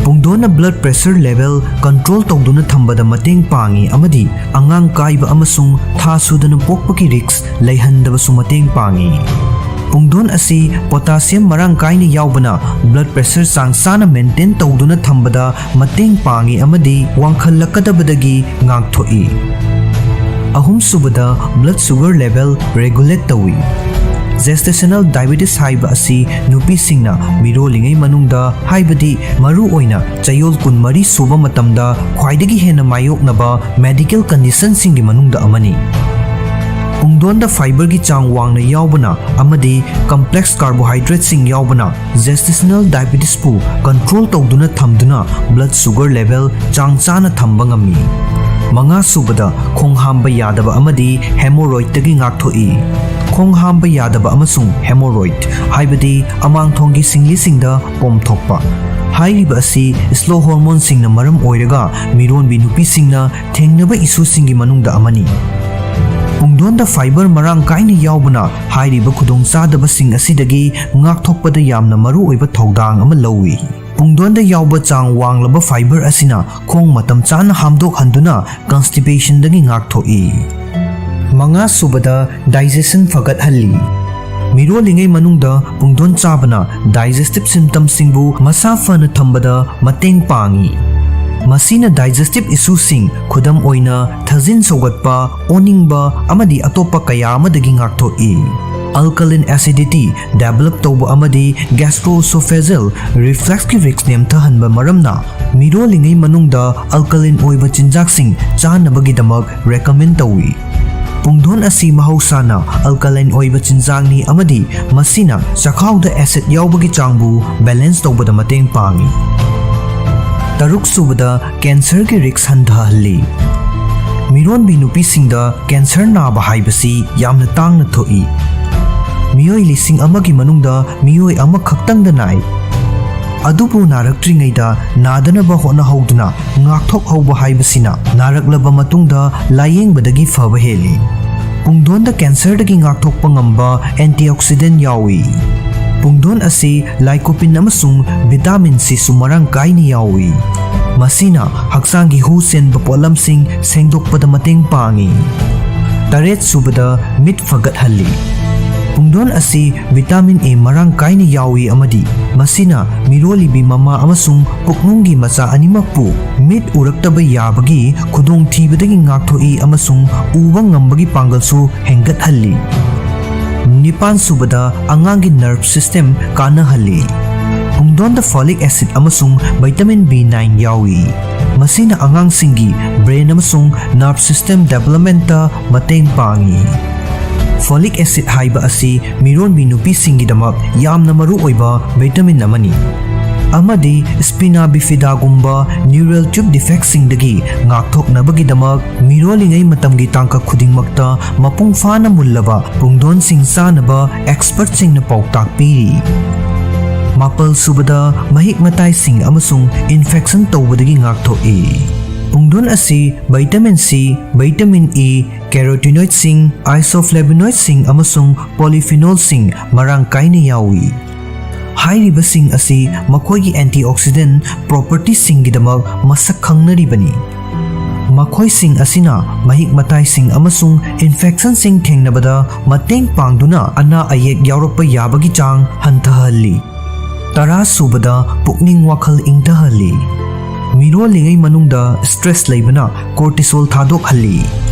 ꯄꯨꯡꯗꯣꯟꯅ blood pressure level control ꯇꯧꯗꯨꯅ ꯊꯝꯕꯗ ꯃꯇꯦꯡ ꯄꯥꯡꯏ ꯑꯃꯗꯤ ꯑꯉꯥꯡ ꯀꯥꯏꯕ ꯑꯃꯁꯨꯡ ꯊꯥ ꯁꯨꯗꯅ ꯄꯣꯛꯄꯒꯤ risk ꯂꯩꯍꯟꯗꯕꯁꯨ ꯃꯇꯦꯡ ꯄꯥꯡꯏ꯫ ꯄꯨꯡꯗꯣꯟ ꯑꯁꯤ potassium ꯃꯔꯥꯡ ꯀꯥꯏꯅ ꯌꯥꯎꯕꯅ blood pressure ꯆꯥꯡ ꯆꯥꯅ maintain ꯇꯧꯗꯨꯅ ꯊꯝꯕꯗ ꯃꯇꯦꯡ ꯄꯥꯡꯏ ꯑꯃꯗꯤ ꯋꯥꯡꯈꯠꯂꯛꯀꯗꯕꯗꯒꯤ ꯉꯥꯛꯊꯣꯛꯏ꯫ ꯑꯍꯨꯝꯁꯨꯕꯗ, blood sugar level regulate ꯇꯧꯏ꯫ Gestational diabetes ꯍꯥꯏꯕ ꯑꯁꯤ ꯅꯨꯄꯤꯁꯤꯡꯅ ꯃꯤꯔꯣꯜꯂꯤꯉꯩ ꯃꯅꯨꯡꯗ, ꯍꯥꯏꯕꯗꯤ ꯃꯔꯨꯑꯣꯏꯅ ꯆꯌꯣꯜ ꯀꯨꯟꯃꯔꯤ ꯁꯨꯕ ꯃꯇꯝꯗ ꯈ꯭ꯋꯥꯏꯗꯒꯤ ꯍꯦꯟꯅ ꯃꯥꯌꯣꯛꯅꯕ medical conditionꯁꯤꯡꯒꯤ ꯃꯅꯨꯡꯗ ꯑꯃꯅꯤ꯫ ꯄꯨꯡꯗꯣꯟꯗ fiberꯒꯤ ꯆꯥꯡ ꯋꯥꯡꯅ ꯌꯥꯎꯕꯅ ꯑꯃꯗꯤ complex carbohydrateꯁꯤꯡ ꯌꯥꯎꯕꯅ gestational diabetesꯄꯨ control ꯇꯧꯗꯨꯅ ꯊꯝꯗꯨꯅ blood sugar level ꯆꯥꯡ ꯆꯥꯅ ꯊꯝꯕ ꯉꯝꯃꯤ꯫ ꯃꯉꯥꯁꯨꯕꯗ, ꯈꯣꯡ ꯍꯥꯝꯕ ꯌꯥꯗꯕ ꯑꯃꯗꯤ hemorrhoidꯇꯒꯤ ꯉꯥꯛꯊꯣꯛꯏ꯫ ꯈꯣꯡ ꯍꯥꯝꯕ ꯌꯥꯗꯕ ꯑꯃꯁꯨꯡ hemorrhoid, ꯍꯥꯏꯕꯗꯤ ꯑꯃꯥꯡꯊꯣꯡꯒꯤ ꯁꯤꯡꯂꯤꯁꯤꯡꯗ ꯄꯣꯝꯊꯣꯛꯄ, ꯍꯥꯏꯔꯤꯕ ꯑꯁꯤ slow hormoneꯁꯤꯡꯅ ꯃꯔꯝ ꯑꯣꯏꯔꯒ ꯃꯤꯔꯣꯟꯕꯤ ꯅꯨꯄꯤꯁꯤꯡꯅ ꯊꯦꯡꯅꯕ issueꯁꯤꯡꯒꯤ ꯃꯅꯨꯡꯗ ꯑꯃꯅꯤ꯫ ꯄꯨꯡꯗꯣꯟꯗ fiber ꯃꯔꯥꯡ ꯀꯥꯏꯅ ꯌꯥꯎꯕꯅ ꯍꯥꯏꯔꯤꯕ ꯈꯨꯗꯣꯡꯆꯥꯗꯕꯁꯤꯡ ꯑꯁꯤꯗꯒꯤ ꯉꯥꯛꯊꯣꯛꯄꯗ ꯌꯥꯝꯅ ꯃꯔꯨꯑꯣꯏꯕ ꯊꯧꯗꯥꯡ ꯑꯃ ꯂꯧꯏ꯫ ꯄꯨꯡꯗꯣꯟꯗ ꯌꯥꯎꯕ ꯆꯥꯡ ꯋꯥꯡꯂꯕ fiber ꯑꯁꯤꯅ ꯈꯣꯡ ꯃꯇꯝ ꯆꯥꯅ ꯍꯥꯝꯗꯣꯛꯍꯟꯗꯨꯅ constipationꯗꯒꯤ ꯉꯥꯛꯊꯣꯛꯏ꯫ ꯃꯉꯥꯁꯨꯕꯗ, digestion ꯐꯒꯠꯍꯜꯂꯤ꯫ ꯃꯤꯔꯣꯜꯂꯤꯉꯩ ꯃꯅꯨꯡꯗ ꯄꯨꯡꯗꯣꯟ ꯆꯥꯕꯅ digestive systemꯁꯤꯡꯕꯨ ꯃꯁꯥ ꯐꯅ ꯊꯝꯕꯗ ꯃꯇꯦꯡ ꯄꯥꯡꯏ꯫ ꯃꯁꯤꯅ digestive issueꯁꯤꯡ, ꯈꯨꯗꯝ ꯑꯣꯏꯅ ꯊꯥꯖꯤꯟ ꯁꯧꯒꯠꯄ, ꯑꯣꯅꯤꯡꯕ ꯑꯃꯗꯤ ꯑꯇꯣꯞꯄ ꯀꯌꯥ ꯑꯃꯗꯒꯤ ꯉꯥꯛꯊꯣꯛꯏ꯫ Alkaline acidity develop ꯇꯧꯕ ꯑꯃꯗꯤ gastroesophageal refluxꯀꯤ risk ꯅꯦꯝꯊꯍꯟꯕ ꯃꯔꯝꯅ ꯃꯤꯔꯣꯜꯂꯤꯉꯩ ꯃꯅꯨꯡꯗ alkaline ꯑꯣꯏꯕ ꯆꯤꯟꯖꯥꯛꯁꯤꯡ ꯆꯥꯅꯕꯒꯤꯗꯃꯛ recommend ꯇꯧꯏ꯫ ꯄꯨꯡꯗꯣꯟ ꯑꯁꯤ ꯃꯍꯧꯁꯥꯅ alkaline ꯑꯣꯏꯕ ꯆꯤꯟꯖꯥꯛꯅꯤ ꯑꯃꯗꯤ ꯃꯁꯤꯅ ꯆꯈꯥꯎꯗ acid ꯌꯥꯎꯕꯒꯤ ꯆꯥꯡꯕꯨ balance ꯇꯧꯕꯗ ꯃꯇꯦꯡ ꯄꯥꯡꯏ꯫ ꯇꯔꯨꯛꯁꯨꯕꯗ, cancerꯒꯤ risk ꯍꯟꯊꯍꯜꯂꯤ꯫ ꯃꯤꯔꯣꯟꯕꯤ ꯅꯨꯄꯤꯁꯤꯡꯗ cancer ꯅꯥꯕ ꯍꯥꯏꯕꯁꯤ ꯌꯥꯝꯅ ꯇꯥꯡꯅ ꯊꯣꯛꯏ꯫ ꯃꯤꯑꯣꯏ ꯂꯤꯁꯤꯡ ꯑꯃꯒꯤ ꯃꯅꯨꯡꯗ ꯃꯤꯑꯣꯏ ꯑꯃꯈꯛꯇꯪꯗ ꯅꯥꯏ꯫ ꯑꯗꯨꯕꯨ ꯅꯥꯔꯛꯇ꯭ꯔꯤꯉꯩꯗ ꯅꯥꯗꯅꯕ ꯍꯣꯠꯅꯍꯧꯗꯨꯅ ꯉꯥꯛꯊꯣꯛꯍꯧꯕ ꯍꯥꯏꯕꯁꯤꯅ ꯅꯥꯔꯛꯂꯕ ꯃꯇꯨꯡꯗ ꯂꯥꯌꯦꯡꯕꯗꯒꯤ ꯐꯕ ꯍꯦꯜꯂꯤ꯫ ꯄꯨꯡꯗꯣꯟꯗ ꯀꯦꯟꯁꯔꯗꯒꯤ ꯉꯥꯛꯊꯣꯛꯄ ꯉꯝꯕ ꯑꯦꯟꯇꯤꯑꯣꯛꯁꯤꯗꯦꯟ ꯌꯥꯎꯏ꯫ ꯄꯨꯡꯗꯣꯟ ꯑꯁꯤ ꯂꯥꯏꯀꯣꯄꯤꯟ ꯑꯃꯁꯨꯡ ꯚꯤꯇꯥꯃꯤꯟ ꯁꯤꯁꯨ ꯃꯔꯥꯡ ꯀꯥꯏꯅ ꯌꯥꯎꯏ꯫ ꯃꯁꯤꯅ ꯍꯛꯆꯥꯡꯒꯤ ꯍꯨ ꯆꯦꯟꯕ ꯄꯣꯠꯂꯝꯁꯤꯡ ꯁꯦꯡꯗꯣꯛꯄꯗ ꯃꯇꯦꯡ ꯄꯥꯡꯏ꯫ ꯇꯔꯦꯠ ꯁꯨꯕꯗ, ꯃꯤꯠ ꯐꯒꯠꯍꯜꯂꯤ꯫ ꯄꯨꯡꯗꯣꯟ ꯑꯁꯤ ꯚꯤꯇꯥꯃꯤꯟ ꯑꯦ ꯃꯔꯥꯡ ꯀꯥꯏꯅ ꯌꯥꯎꯏ ꯑꯃꯗꯤ ꯃꯁꯤꯅ ꯃꯤꯔꯣꯜꯂꯤꯕꯤ ꯃꯃꯥ ꯑꯃꯁꯨꯡ ꯄꯨꯛꯅꯨꯡꯒꯤ ꯃꯆꯥ ꯑꯅꯤꯃꯛꯄꯨ ꯃꯤꯠ ꯎꯔꯛꯇꯕ ꯌꯥꯕꯒꯤ ꯈꯨꯗꯣꯡꯊꯤꯕꯗꯒꯤ ꯉꯥꯛꯊꯣꯛꯏ ꯑꯃꯁꯨꯡ ꯎꯕ ꯉꯝꯕꯒꯤ ꯄꯥꯡꯒꯜꯁꯨ ꯍꯦꯟꯒꯠꯍꯜꯂꯤ꯫ ꯅꯤꯄꯥꯟ ꯁꯨꯕꯗ, ꯑꯉꯥꯡꯒꯤ ꯅꯔꯚ ꯁꯤꯁꯇꯦꯝ ꯀꯥꯟꯅꯍꯜꯂꯤ꯫ ꯄꯨꯡꯗꯣꯟꯗ ꯐꯣꯂꯤꯛ ꯑꯦꯁꯤꯗ ꯑꯃꯁꯨꯡ ꯚꯤꯇꯥꯃꯤꯟ ꯕꯤ ꯅꯥꯏꯟ ꯌꯥꯎꯏ꯫ ꯃꯁꯤꯅ ꯑꯉꯥꯡꯁꯤꯡꯒꯤ ꯕ꯭ꯔꯦꯟ ꯑꯃꯁꯨꯡ ꯅꯔꯚ ꯁꯤꯁꯇꯦꯝ ꯗꯦꯕꯂꯞꯃꯦꯟꯇ ꯃꯇꯦꯡ ꯄꯥꯡꯏ꯫ ꯐꯣꯂꯤꯛ ꯑꯦꯁꯤꯗ ꯍꯥꯏꯕ ꯑꯁꯤ ꯃꯤꯔꯣꯟꯕꯤ ꯅꯨꯄꯤꯁꯤꯡꯒꯤꯗꯃꯛ ꯌꯥꯝꯅ ꯃꯔꯨ ꯑꯣꯏꯕ ꯚꯤꯇꯥꯃꯤꯟ ꯑꯃꯅꯤ, ꯑꯃꯗꯤ ꯁ꯭ꯄꯤꯅꯥ ꯕꯤꯐꯤꯗꯥꯒꯨꯝꯕ ꯅ꯭ꯌꯨꯔꯦꯜ ꯇ꯭ꯌꯨꯕ ꯗꯤꯐꯦꯛꯁꯤꯡꯗꯒꯤ ꯉꯥꯛꯊꯣꯛꯅꯕꯒꯤꯗꯃꯛ ꯃꯤꯔꯣꯜꯂꯤꯉꯩ ꯃꯇꯝꯒꯤ ꯇꯥꯡꯀꯛ ꯈꯨꯗꯤꯡꯃꯛꯇ ꯃꯄꯨꯡ ꯐꯥꯅ ꯃꯨꯜꯂꯕ ꯄꯨꯡꯗꯣꯟꯁꯤꯡ ꯆꯥꯅꯕ ꯑꯦꯛꯁꯄꯔꯠꯁꯤꯡꯅ ꯄꯥꯎꯇꯥꯛ ꯄꯤꯔꯤ꯫ ꯃꯥꯄꯜ ꯁꯨꯕꯗ, ꯃꯍꯤꯛ ꯃꯇꯥꯏꯁꯤꯡ ꯑꯃꯁꯨꯡ ꯏꯟꯐꯦꯛꯁꯟ ꯇꯧꯕꯗꯒꯤ ꯉꯥꯛꯊꯣꯛꯏ꯫ ꯄꯨꯡꯗꯣꯟ ꯑꯁꯤ ꯚꯤꯇꯥꯃꯤꯟ ꯁꯤ, ꯚꯤꯇꯥꯃꯤꯟ ꯏ, ꯀꯦꯔꯣꯇꯤꯅꯣꯏꯗꯁꯤꯡ, ꯑꯥꯏꯁꯣꯐ꯭ꯂꯦꯚꯣꯅꯣꯏꯗꯁꯤꯡ ꯑꯃꯁꯨꯡ ꯄꯣꯂꯤꯐꯤꯅꯣꯜꯁꯤꯡ ꯃꯔꯥꯡ ꯀꯥꯏꯅ ꯌꯥꯎꯏ꯫ ꯍꯥꯏꯔꯤꯕꯁꯤꯡ ꯑꯁꯤ ꯃꯈꯣꯏꯒꯤ ꯑꯦꯟꯇꯤꯑꯣꯛꯁꯤꯗꯦꯟ ꯄ꯭ꯔꯣꯄꯔꯇꯤꯁꯤꯡꯒꯤꯗꯃꯛ ꯃꯁꯛ ꯈꯪꯅꯔꯤꯕꯅꯤ꯫ ꯃꯈꯣꯏꯁꯤꯡ ꯑꯁꯤꯅ ꯃꯍꯤꯛ ꯃꯇꯥꯏꯁꯤꯡ ꯑꯃꯁꯨꯡ ꯏꯟꯐꯦꯛꯁꯟꯁꯤꯡ ꯊꯦꯡꯅꯕꯗ ꯃꯇꯦꯡ ꯄꯥꯡꯗꯨꯅ ꯑꯅꯥ ꯑꯌꯦꯛ ꯌꯥꯎꯔꯛꯄ ꯌꯥꯕꯒꯤ ꯆꯥꯡ ꯍꯟꯊꯍꯜꯂꯤ꯫ ꯇꯔꯥ ꯁꯨꯕꯗ, ꯄꯨꯛꯅꯤꯡ ꯋꯥꯈꯜ ꯏꯪꯊꯍꯜꯂꯤ꯫ ꯃꯤꯔꯣꯜꯂꯤꯉꯩ ꯃꯅꯨꯡꯗ ꯁ꯭ꯇ꯭ꯔꯦꯁ ꯂꯩꯕꯅ ꯀꯣꯔꯇꯤꯁꯣꯜ ꯊꯥꯗꯣꯛꯍꯜꯂꯤ꯫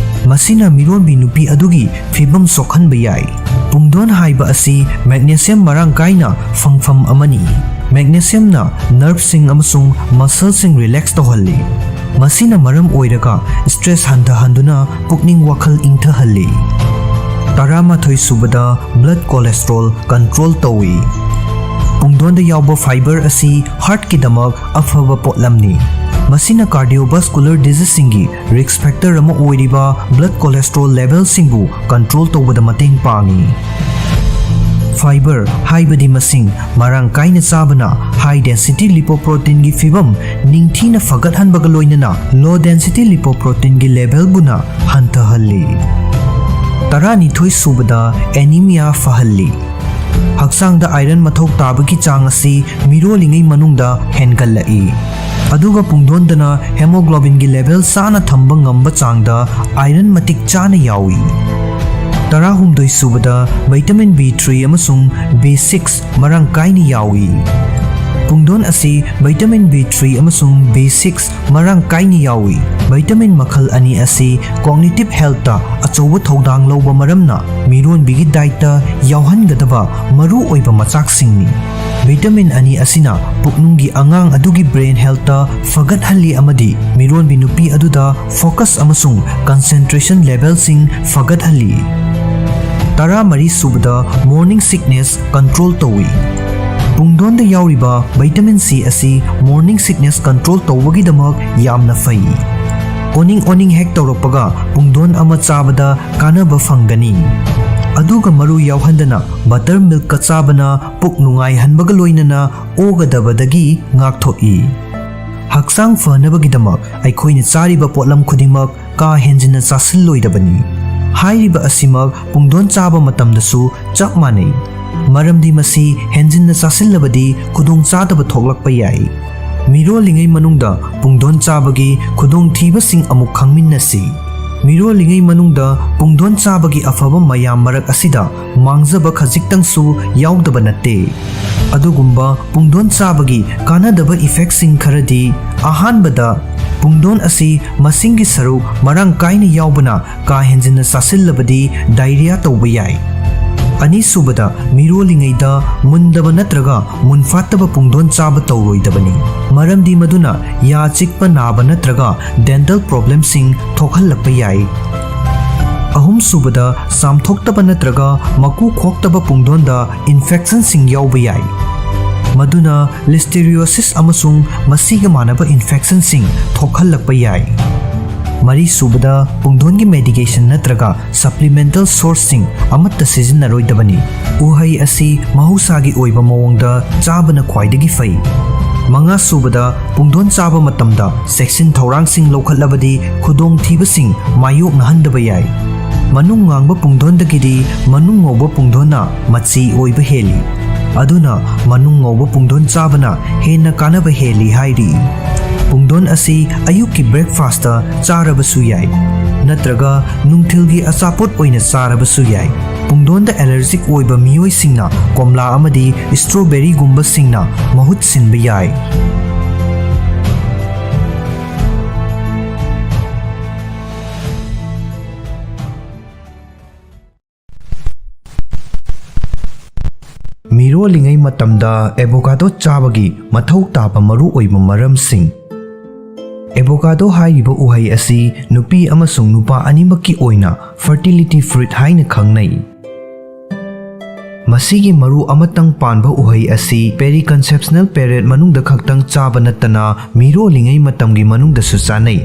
ꯃꯁꯤꯅ ꯃꯤꯔꯣꯟꯕꯤ ꯅꯨꯄꯤ ꯑꯗꯨꯒꯤ ꯐꯤꯕꯝ ꯁꯣꯛꯍꯟꯕ ꯌꯥꯏ꯫ ꯄꯨꯡꯗꯣꯟ ꯍꯥꯏꯕ ꯑꯁꯤ ꯃꯦꯒꯅꯦꯁꯤꯌꯝ ꯃꯔꯥꯡ ꯀꯥꯏꯅ ꯐꯪꯐꯝ ꯑꯃꯅꯤ꯫ ꯃꯦꯒꯅꯦꯁꯤꯌꯝꯅ ꯅꯔꯚꯁꯤꯡ ꯑꯃꯁꯨꯡ ꯃꯁꯜꯁꯤꯡ ꯔꯤꯂꯦꯛꯁ ꯇꯧꯍꯜꯂꯤ꯫ ꯃꯁꯤꯅ ꯃꯔꯝ ꯑꯣꯏꯔꯒ ꯁ꯭ꯇ꯭ꯔꯦꯁ ꯍꯟꯊꯍꯟꯗꯨꯅ ꯄꯨꯛꯅꯤꯡ ꯋꯥꯈꯜ ꯏꯪꯊꯍꯜꯂꯤ꯫ ꯇꯔꯥꯃꯥꯊꯣꯏ ꯁꯨꯕꯗ, ꯕ꯭ꯂꯗ ꯀꯣꯂꯦꯁꯇ꯭ꯔꯣꯜ ꯀꯟꯇ꯭ꯔꯣꯜ ꯇꯧꯏ꯫ ꯄꯨꯡꯗꯣꯟꯗ ꯌꯥꯎꯕ ꯐꯥꯏꯕꯔ ꯑꯁꯤ ꯍꯥꯔꯠꯀꯤꯗꯃꯛ ꯑꯐꯕ ꯄꯣꯠꯂꯝꯅꯤ꯫ ꯃꯁꯤꯅ ꯀꯥꯔꯗꯤꯑꯣꯚꯥꯁꯀꯨꯂꯔ ꯗꯤꯖꯤꯖꯁꯤꯡꯒꯤ ꯔꯤꯁ꯭ꯛ ꯐꯦꯛꯇꯔ ꯑꯃ ꯑꯣꯏꯔꯤꯕ ꯕ꯭ꯂꯗ ꯀꯣꯂꯦꯁꯇ꯭ꯔꯣꯜ ꯂꯦꯚꯦꯜꯁꯤꯡꯕꯨ ꯀꯟꯇ꯭ꯔꯣꯜ ꯇꯧꯕꯗ ꯃꯇꯦꯡ ꯄꯥꯡꯏ꯫ Fiber ꯍꯥꯏꯕꯗꯤ ꯃꯁꯤꯡ ꯃꯔꯥꯡ ꯀꯥꯏꯅ ꯆꯥꯕꯅ high density lipoproteinꯒꯤ ꯐꯤꯕꯝ ꯅꯤꯡꯊꯤꯅ ꯐꯒꯠꯍꯟꯕꯒ ꯂꯣꯏꯅꯅ low density lipoproteinꯒꯤ levelꯕꯨꯅ ꯍꯟꯊꯍꯜꯂꯤ꯫ ꯇꯔꯥꯅꯤꯊꯣꯏ ꯁꯨꯕꯗ anemia ꯐꯍꯜꯂꯤ꯫ ꯍꯛꯆꯥꯡꯗ iron ꯃꯊꯧ ꯇꯥꯕꯒꯤ ꯆꯥꯡ ꯑꯁꯤ ꯃꯤꯔꯣꯜꯂꯤꯉꯩ ꯃꯅꯨꯡꯗ ꯍꯦꯟꯒꯠꯂꯛꯏ꯫ ꯑꯗꯨꯒ ꯄꯨꯡꯗꯣꯟꯗꯅ hemoglobinꯒꯤ level ꯆꯥꯅ ꯊꯝꯕ ꯉꯝꯕ ꯆꯥꯡꯗ iron ꯃꯇꯤꯛ ꯆꯥꯅ ꯌꯥꯎꯏ꯫ ꯇꯔꯥꯍꯨꯝꯗꯣꯏ ꯁꯨꯕꯗ vitamin B three ꯑꯃꯁꯨꯡ B six ꯃꯔꯥꯡ ꯀꯥꯏꯅ ꯌꯥꯎꯏ꯫ ꯄꯨꯡꯗꯣꯟ ꯑꯁꯤ vitamin B three ꯑꯃꯁꯨꯡ B six ꯃꯔꯥꯡ ꯀꯥꯏꯅ ꯌꯥꯎꯏ꯫ Vitamin ꯃꯈꯜ ꯑꯅꯤ ꯑꯁꯤ cognitive healthꯇ ꯑꯆꯧꯕ ꯊꯧꯗꯥꯡ ꯂꯧꯕ ꯃꯔꯝꯅ ꯃꯤꯔꯣꯟꯕꯤꯒꯤ dietꯇ ꯌꯥꯎꯍꯟꯒꯗꯕ ꯃꯔꯨ ꯑꯣꯏꯕ ꯃꯆꯥꯛꯁꯤꯡꯅꯤ꯫ Vitamin ꯑꯅꯤ ꯑꯁꯤꯅ ꯄꯨꯛꯅꯨꯡꯒꯤ ꯑꯉꯥꯡ ꯑꯗꯨꯒꯤ brain healthꯇ ꯐꯒꯠꯍꯜꯂꯤ ꯑꯃꯗꯤ ꯃꯤꯔꯣꯟꯕꯤ ꯅꯨꯄꯤ ꯑꯗꯨꯗ focus ꯑꯃꯁꯨꯡ concentration levelꯁꯤꯡ ꯐꯒꯠꯍꯜꯂꯤ꯫ ꯇꯔꯥꯃꯔꯤ ꯁꯨꯕꯗ morning sickness control ꯇꯧꯏ꯫ ꯄꯨꯡꯗꯣꯟꯗ ꯌꯥꯎꯔꯤꯕ vitamin C ꯑꯁꯤ morning sickness control ꯇꯧꯕꯒꯤꯗꯃꯛ ꯌꯥꯝꯅ ꯐꯩ꯫ ꯑꯣꯅꯤꯡ ꯑꯣꯅꯤꯡ ꯍꯦꯛ ꯇꯧꯔꯛꯄꯒ ꯄꯨꯡꯗꯣꯟ ꯑꯃ ꯆꯥꯕꯗ ꯀꯥꯟꯅꯕ ꯐꯪꯒꯅꯤ꯫ ꯑꯗꯨꯒ ꯃꯔꯨ ꯌꯥꯎꯍꯟꯗꯅ buttermilkꯀ ꯆꯥꯕꯅ ꯄꯨꯛ ꯅꯨꯡꯉꯥꯏꯍꯟꯕꯒ ꯂꯣꯏꯅꯅ ꯑꯣꯒꯗꯕꯗꯒꯤ ꯉꯥꯛꯊꯣꯛꯏ꯫ ꯍꯛꯆꯥꯡ ꯐꯅꯕꯒꯤꯗꯃꯛ ꯑꯩꯈꯣꯏꯅ ꯆꯥꯔꯤꯕ ꯄꯣꯠꯂꯝ ꯈꯨꯗꯤꯡꯃꯛ ꯀꯥ ꯍꯦꯟꯖꯤꯟꯅ ꯆꯥꯁꯤꯜꯂꯣꯏꯗꯕꯅꯤ꯫ ꯍꯥꯏꯔꯤꯕ ꯑꯁꯤꯃꯛ ꯄꯨꯡꯗꯣꯟ ꯆꯥꯕ ꯃꯇꯝꯗꯁꯨ ꯆꯞ ꯃꯥꯟꯅꯩ, ꯃꯔꯝꯗꯤ ꯃꯁꯤ ꯍꯦꯟꯖꯤꯟꯅ ꯆꯥꯁꯤꯜꯂꯕꯗꯤ ꯈꯨꯗꯣꯡꯆꯥꯗꯕ ꯊꯣꯛꯂꯛꯄ ꯌꯥꯏ꯫ ꯃꯤꯔꯣꯜꯂꯤꯉꯩ ꯃꯅꯨꯡꯗ ꯄꯨꯡꯗꯣꯟ ꯆꯥꯕꯒꯤ ꯈꯨꯗꯣꯡꯊꯤꯕꯁꯤꯡ ꯑꯃꯨꯛ ꯈꯪꯃꯤꯟꯅꯁꯤ꯫ ꯃꯤꯔꯣꯜꯂꯤꯉꯩ ꯃꯅꯨꯡꯗ ꯄꯨꯡꯗꯣꯟ ꯆꯥꯕꯒꯤ ꯑꯐꯕ ꯃꯌꯥꯝ ꯃꯔꯛ ꯑꯁꯤꯗ ꯃꯥꯡꯖꯕ ꯈꯖꯤꯛꯇꯪꯁꯨ ꯌꯥꯎꯗꯕ ꯅꯠꯇꯦ꯫ ꯑꯗꯨꯒꯨꯝꯕ ꯄꯨꯡꯗꯣꯟ ꯆꯥꯕꯒꯤ ꯀꯥꯟꯅꯗꯕ effectꯁꯤꯡ ꯈꯔꯗꯤ, ꯑꯍꯥꯟꯕꯗ, ꯄꯨꯡꯗꯣꯟ ꯑꯁꯤ ꯃꯁꯤꯡꯒꯤ ꯁꯔꯨꯛ ꯃꯔꯥꯡ ꯀꯥꯏꯅ ꯌꯥꯎꯕꯅ ꯀꯥ ꯍꯦꯟꯖꯤꯟꯅ ꯆꯥꯁꯤꯜꯂꯕꯗꯤ diarrhea ꯇꯧꯕ ꯌꯥꯏ꯫ ꯑꯅꯤꯁꯨꯕꯗ, ꯃꯤꯔꯣꯜꯂꯤꯉꯩꯗ ꯃꯨꯟꯗꯕ ꯅꯠꯇ꯭ꯔꯒ ꯃꯨꯟꯐꯥꯠꯇꯕ ꯄꯨꯡꯗꯣꯟ ꯆꯥꯕ ꯇꯧꯔꯣꯏꯗꯕꯅꯤ, ꯃꯔꯝꯗꯤ ꯃꯗꯨꯅ ꯌꯥ ꯆꯤꯛꯄ ꯅꯥꯕ ꯅꯠꯇ꯭ꯔꯒ dental problemꯁꯤꯡ ꯊꯣꯛꯍꯜꯂꯛꯄ ꯌꯥꯏ꯫ ꯑꯍꯨꯝꯁꯨꯕꯗ, ꯆꯥꯝꯊꯣꯛꯇꯕ ꯅꯠꯇ꯭ꯔꯒ ꯃꯀꯨ ꯈꯣꯛꯇꯕ ꯄꯨꯡꯗꯣꯟꯗ infectionꯁꯤꯡ ꯌꯥꯎꯕ ꯌꯥꯏ, ꯃꯗꯨꯅ listeriosis ꯑꯃꯁꯨꯡ ꯃꯁꯤꯒ ꯃꯥꯟꯅꯕ infectionꯁꯤꯡ ꯊꯣꯛꯍꯜꯂꯛꯄ ꯌꯥꯏ꯫ ꯃꯔꯤꯁꯨꯕꯗ, ꯄꯨꯡꯗꯣꯟꯒꯤ medication ꯅꯠꯇ꯭ꯔꯒ supplemental sourceꯁꯤꯡ ꯑꯃꯠꯇ ꯁꯤꯖꯤꯟꯅꯔꯣꯏꯗꯕꯅꯤ꯫ ꯎꯍꯩ ꯑꯁꯤ ꯃꯍꯧꯁꯥꯒꯤ ꯑꯣꯏꯕ ꯃꯑꯣꯡꯗ ꯆꯥꯕꯅ ꯈ꯭ꯋꯥꯏꯗꯒꯤ ꯐꯩ꯫ ꯃꯉꯥꯁꯨꯕꯗ, ꯄꯨꯡꯗꯣꯟ ꯆꯥꯕ ꯃꯇꯝꯗ ꯆꯦꯛꯁꯤꯟ ꯊꯧꯔꯥꯡꯁꯤꯡ ꯂꯧꯈꯠꯂꯕꯗꯤ ꯈꯨꯗꯣꯡꯊꯤꯕꯁꯤꯡ ꯃꯥꯌꯣꯛꯅꯍꯟꯗꯕ ꯌꯥꯏ꯫ ꯃꯅꯨꯡ ꯉꯥꯡꯕ ꯄꯨꯡꯗꯣꯟꯗꯒꯤꯗꯤ ꯃꯅꯨꯡ ꯉꯧꯕ ꯄꯨꯡꯗꯣꯟꯅ ꯃꯆꯤ ꯑꯣꯏꯕ ꯍꯦꯜꯂꯤ꯫ ꯑꯗꯨꯅ ꯃꯅꯨꯡ ꯉꯧꯕ ꯄꯨꯡꯗꯣꯟ ꯆꯥꯕꯅ ꯍꯦꯟꯅ ꯀꯥꯟꯅꯕ ꯍꯦꯜꯂꯤ ꯍꯥꯏꯔꯤ꯫ ꯄꯨꯡꯗꯣꯟ ꯑꯁꯤ ꯑꯌꯨꯛꯀꯤ breakfastꯇ ꯆꯥꯔꯕꯁꯨ ꯌꯥꯏ, ꯅꯠꯇ꯭ꯔꯒ ꯅꯨꯡꯊꯤꯜꯒꯤ ꯑꯆꯥꯄꯣꯠ ꯑꯣꯏꯅ ꯆꯥꯔꯕꯁꯨ ꯌꯥꯏ꯫ ꯄꯨꯡꯗꯣꯟꯗ allergic ꯑꯣꯏꯕ ꯃꯤꯑꯣꯏꯁꯤꯡꯅ ꯀꯣꯝꯂꯥ ꯑꯃꯗꯤ strawberryꯒꯨꯝꯕꯁꯤꯡꯅ ꯃꯍꯨꯠ ꯁꯤꯟꯕ ꯌꯥꯏ꯫ ꯃꯤꯔꯣꯜꯂꯤꯉꯩ ꯃꯇꯝꯗ avocado ꯆꯥꯕꯒꯤ ꯃꯊꯧ ꯇꯥꯕ ꯃꯔꯨꯑꯣꯏꯕ ꯃꯔꯝꯁꯤꯡ꯫ Avocado ꯍꯥꯏꯔꯤꯕ ꯎꯍꯩ ꯑꯁꯤ ꯅꯨꯄꯤ ꯑꯃꯁꯨꯡ ꯅꯨꯄꯥ ꯑꯅꯤꯃꯛꯀꯤ ꯑꯣꯏꯅ fertility fruit ꯍꯥꯏꯅ ꯈꯪꯅꯩ꯫ ꯃꯁꯤꯒꯤ ꯃꯔꯨ ꯑꯃꯇꯪ ꯄꯥꯟꯕ ꯎꯍꯩ ꯑꯁꯤ periconceptional period ꯃꯅꯨꯡꯗ ꯈꯛꯇꯪ ꯆꯥꯕ ꯅꯠꯇꯅ ꯃꯤꯔꯣꯜꯂꯤꯉꯩ ꯃꯇꯝꯒꯤ ꯃꯅꯨꯡꯗꯁꯨ ꯆꯥꯅꯩ꯫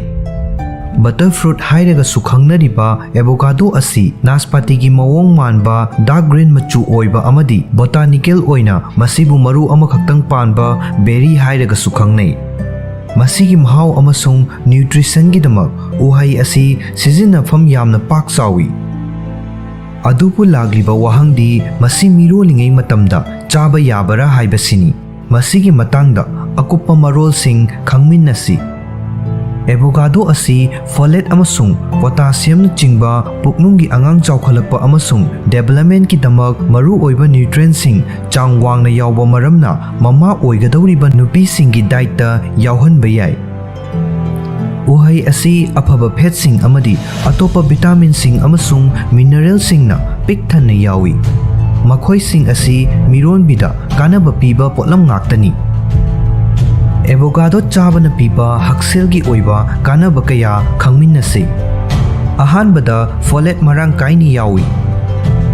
Butter fruit ꯍꯥꯏꯔꯒꯁꯨ ꯈꯪꯅꯔꯤꯕ avocado ꯑꯁꯤ ꯅꯥꯁꯄꯥꯇꯤꯒꯤ ꯃꯑꯣꯡ ꯃꯥꯟꯕ dark green ꯃꯆꯨ ꯑꯣꯏꯕ ꯑꯃꯗꯤ botanical ꯑꯣꯏꯅ ꯃꯁꯤꯕꯨ ꯃꯔꯨ ꯑꯃꯈꯛꯇꯪ ꯄꯥꯟꯕ berry ꯍꯥꯏꯔꯒꯁꯨ ꯈꯪꯅꯩ꯫ ꯃꯁꯤꯒꯤ ꯃꯍꯥꯎ ꯑꯃꯁꯨꯡ nutritionꯒꯤꯗꯃꯛ ꯎꯍꯩ ꯑꯁꯤ ꯁꯤꯖꯤꯟꯅꯐꯝ ꯌꯥꯝꯅ ꯄꯥꯛ ꯆꯥꯎꯏ꯫ ꯑꯗꯨꯕꯨ ꯂꯥꯛꯂꯤꯕ ꯋꯥꯍꯪꯗꯤ ꯃꯁꯤ ꯃꯤꯔꯣꯜꯂꯤꯉꯩ ꯃꯇꯝꯗ ꯆꯥꯕ ꯌꯥꯕꯔꯥ ꯍꯥꯏꯕꯁꯤꯅꯤ꯫ ꯃꯁꯤꯒꯤ ꯃꯇꯥꯡꯗ ꯑꯀꯨꯞꯄ ꯃꯔꯣꯜꯁꯤꯡ ꯈꯪꯃꯤꯟꯅꯁꯤ꯫ Avocado ꯑꯁꯤ folate ꯑꯃꯁꯨꯡ potassiumꯅꯆꯤꯡꯕ ꯄꯨꯛꯅꯨꯡꯒꯤ ꯑꯉꯥꯡ ꯆꯥꯎꯈꯠꯂꯛꯄ ꯑꯃꯁꯨꯡ developmentꯀꯤꯗꯃꯛ ꯃꯔꯨꯑꯣꯏꯕ nutrientꯁꯤꯡ ꯆꯥꯡ ꯋꯥꯡꯅ ꯌꯥꯎꯕ ꯃꯔꯝꯅ ꯃꯃꯥ ꯑꯣꯏꯒꯗꯧꯔꯤꯕ ꯅꯨꯄꯤꯁꯤꯡꯒꯤ dietꯇ ꯌꯥꯎꯍꯟꯕ ꯌꯥꯏ꯫ ꯎꯍꯩ ꯑꯁꯤ ꯑꯐꯕ fatꯁꯤꯡ ꯑꯃꯗꯤ ꯑꯇꯣꯞꯄ vitaminꯁꯤꯡ ꯑꯃꯁꯨꯡ mineralꯁꯤꯡꯅ ꯄꯤꯛ ꯊꯟꯅ ꯌꯥꯎꯏ꯫ ꯃꯈꯣꯏꯁꯤꯡ ꯑꯁꯤ ꯃꯤꯔꯣꯟꯕꯤꯗ ꯀꯥꯟꯅꯕ ꯄꯤꯕ ꯄꯣꯠꯂꯝ ꯉꯥꯛꯇꯅꯤ꯫ Avocado ꯆꯥꯕꯅ ꯄꯤꯕ ꯍꯛꯁꯦꯜꯒꯤ ꯑꯣꯏꯕ ꯀꯥꯟꯅꯕ ꯀꯌꯥ ꯈꯪꯃꯤꯟꯅꯁꯤ꯫ ꯑꯍꯥꯟꯕꯗ, folate ꯃꯔꯥꯡ ꯀꯥꯏꯅ ꯌꯥꯎꯏ꯫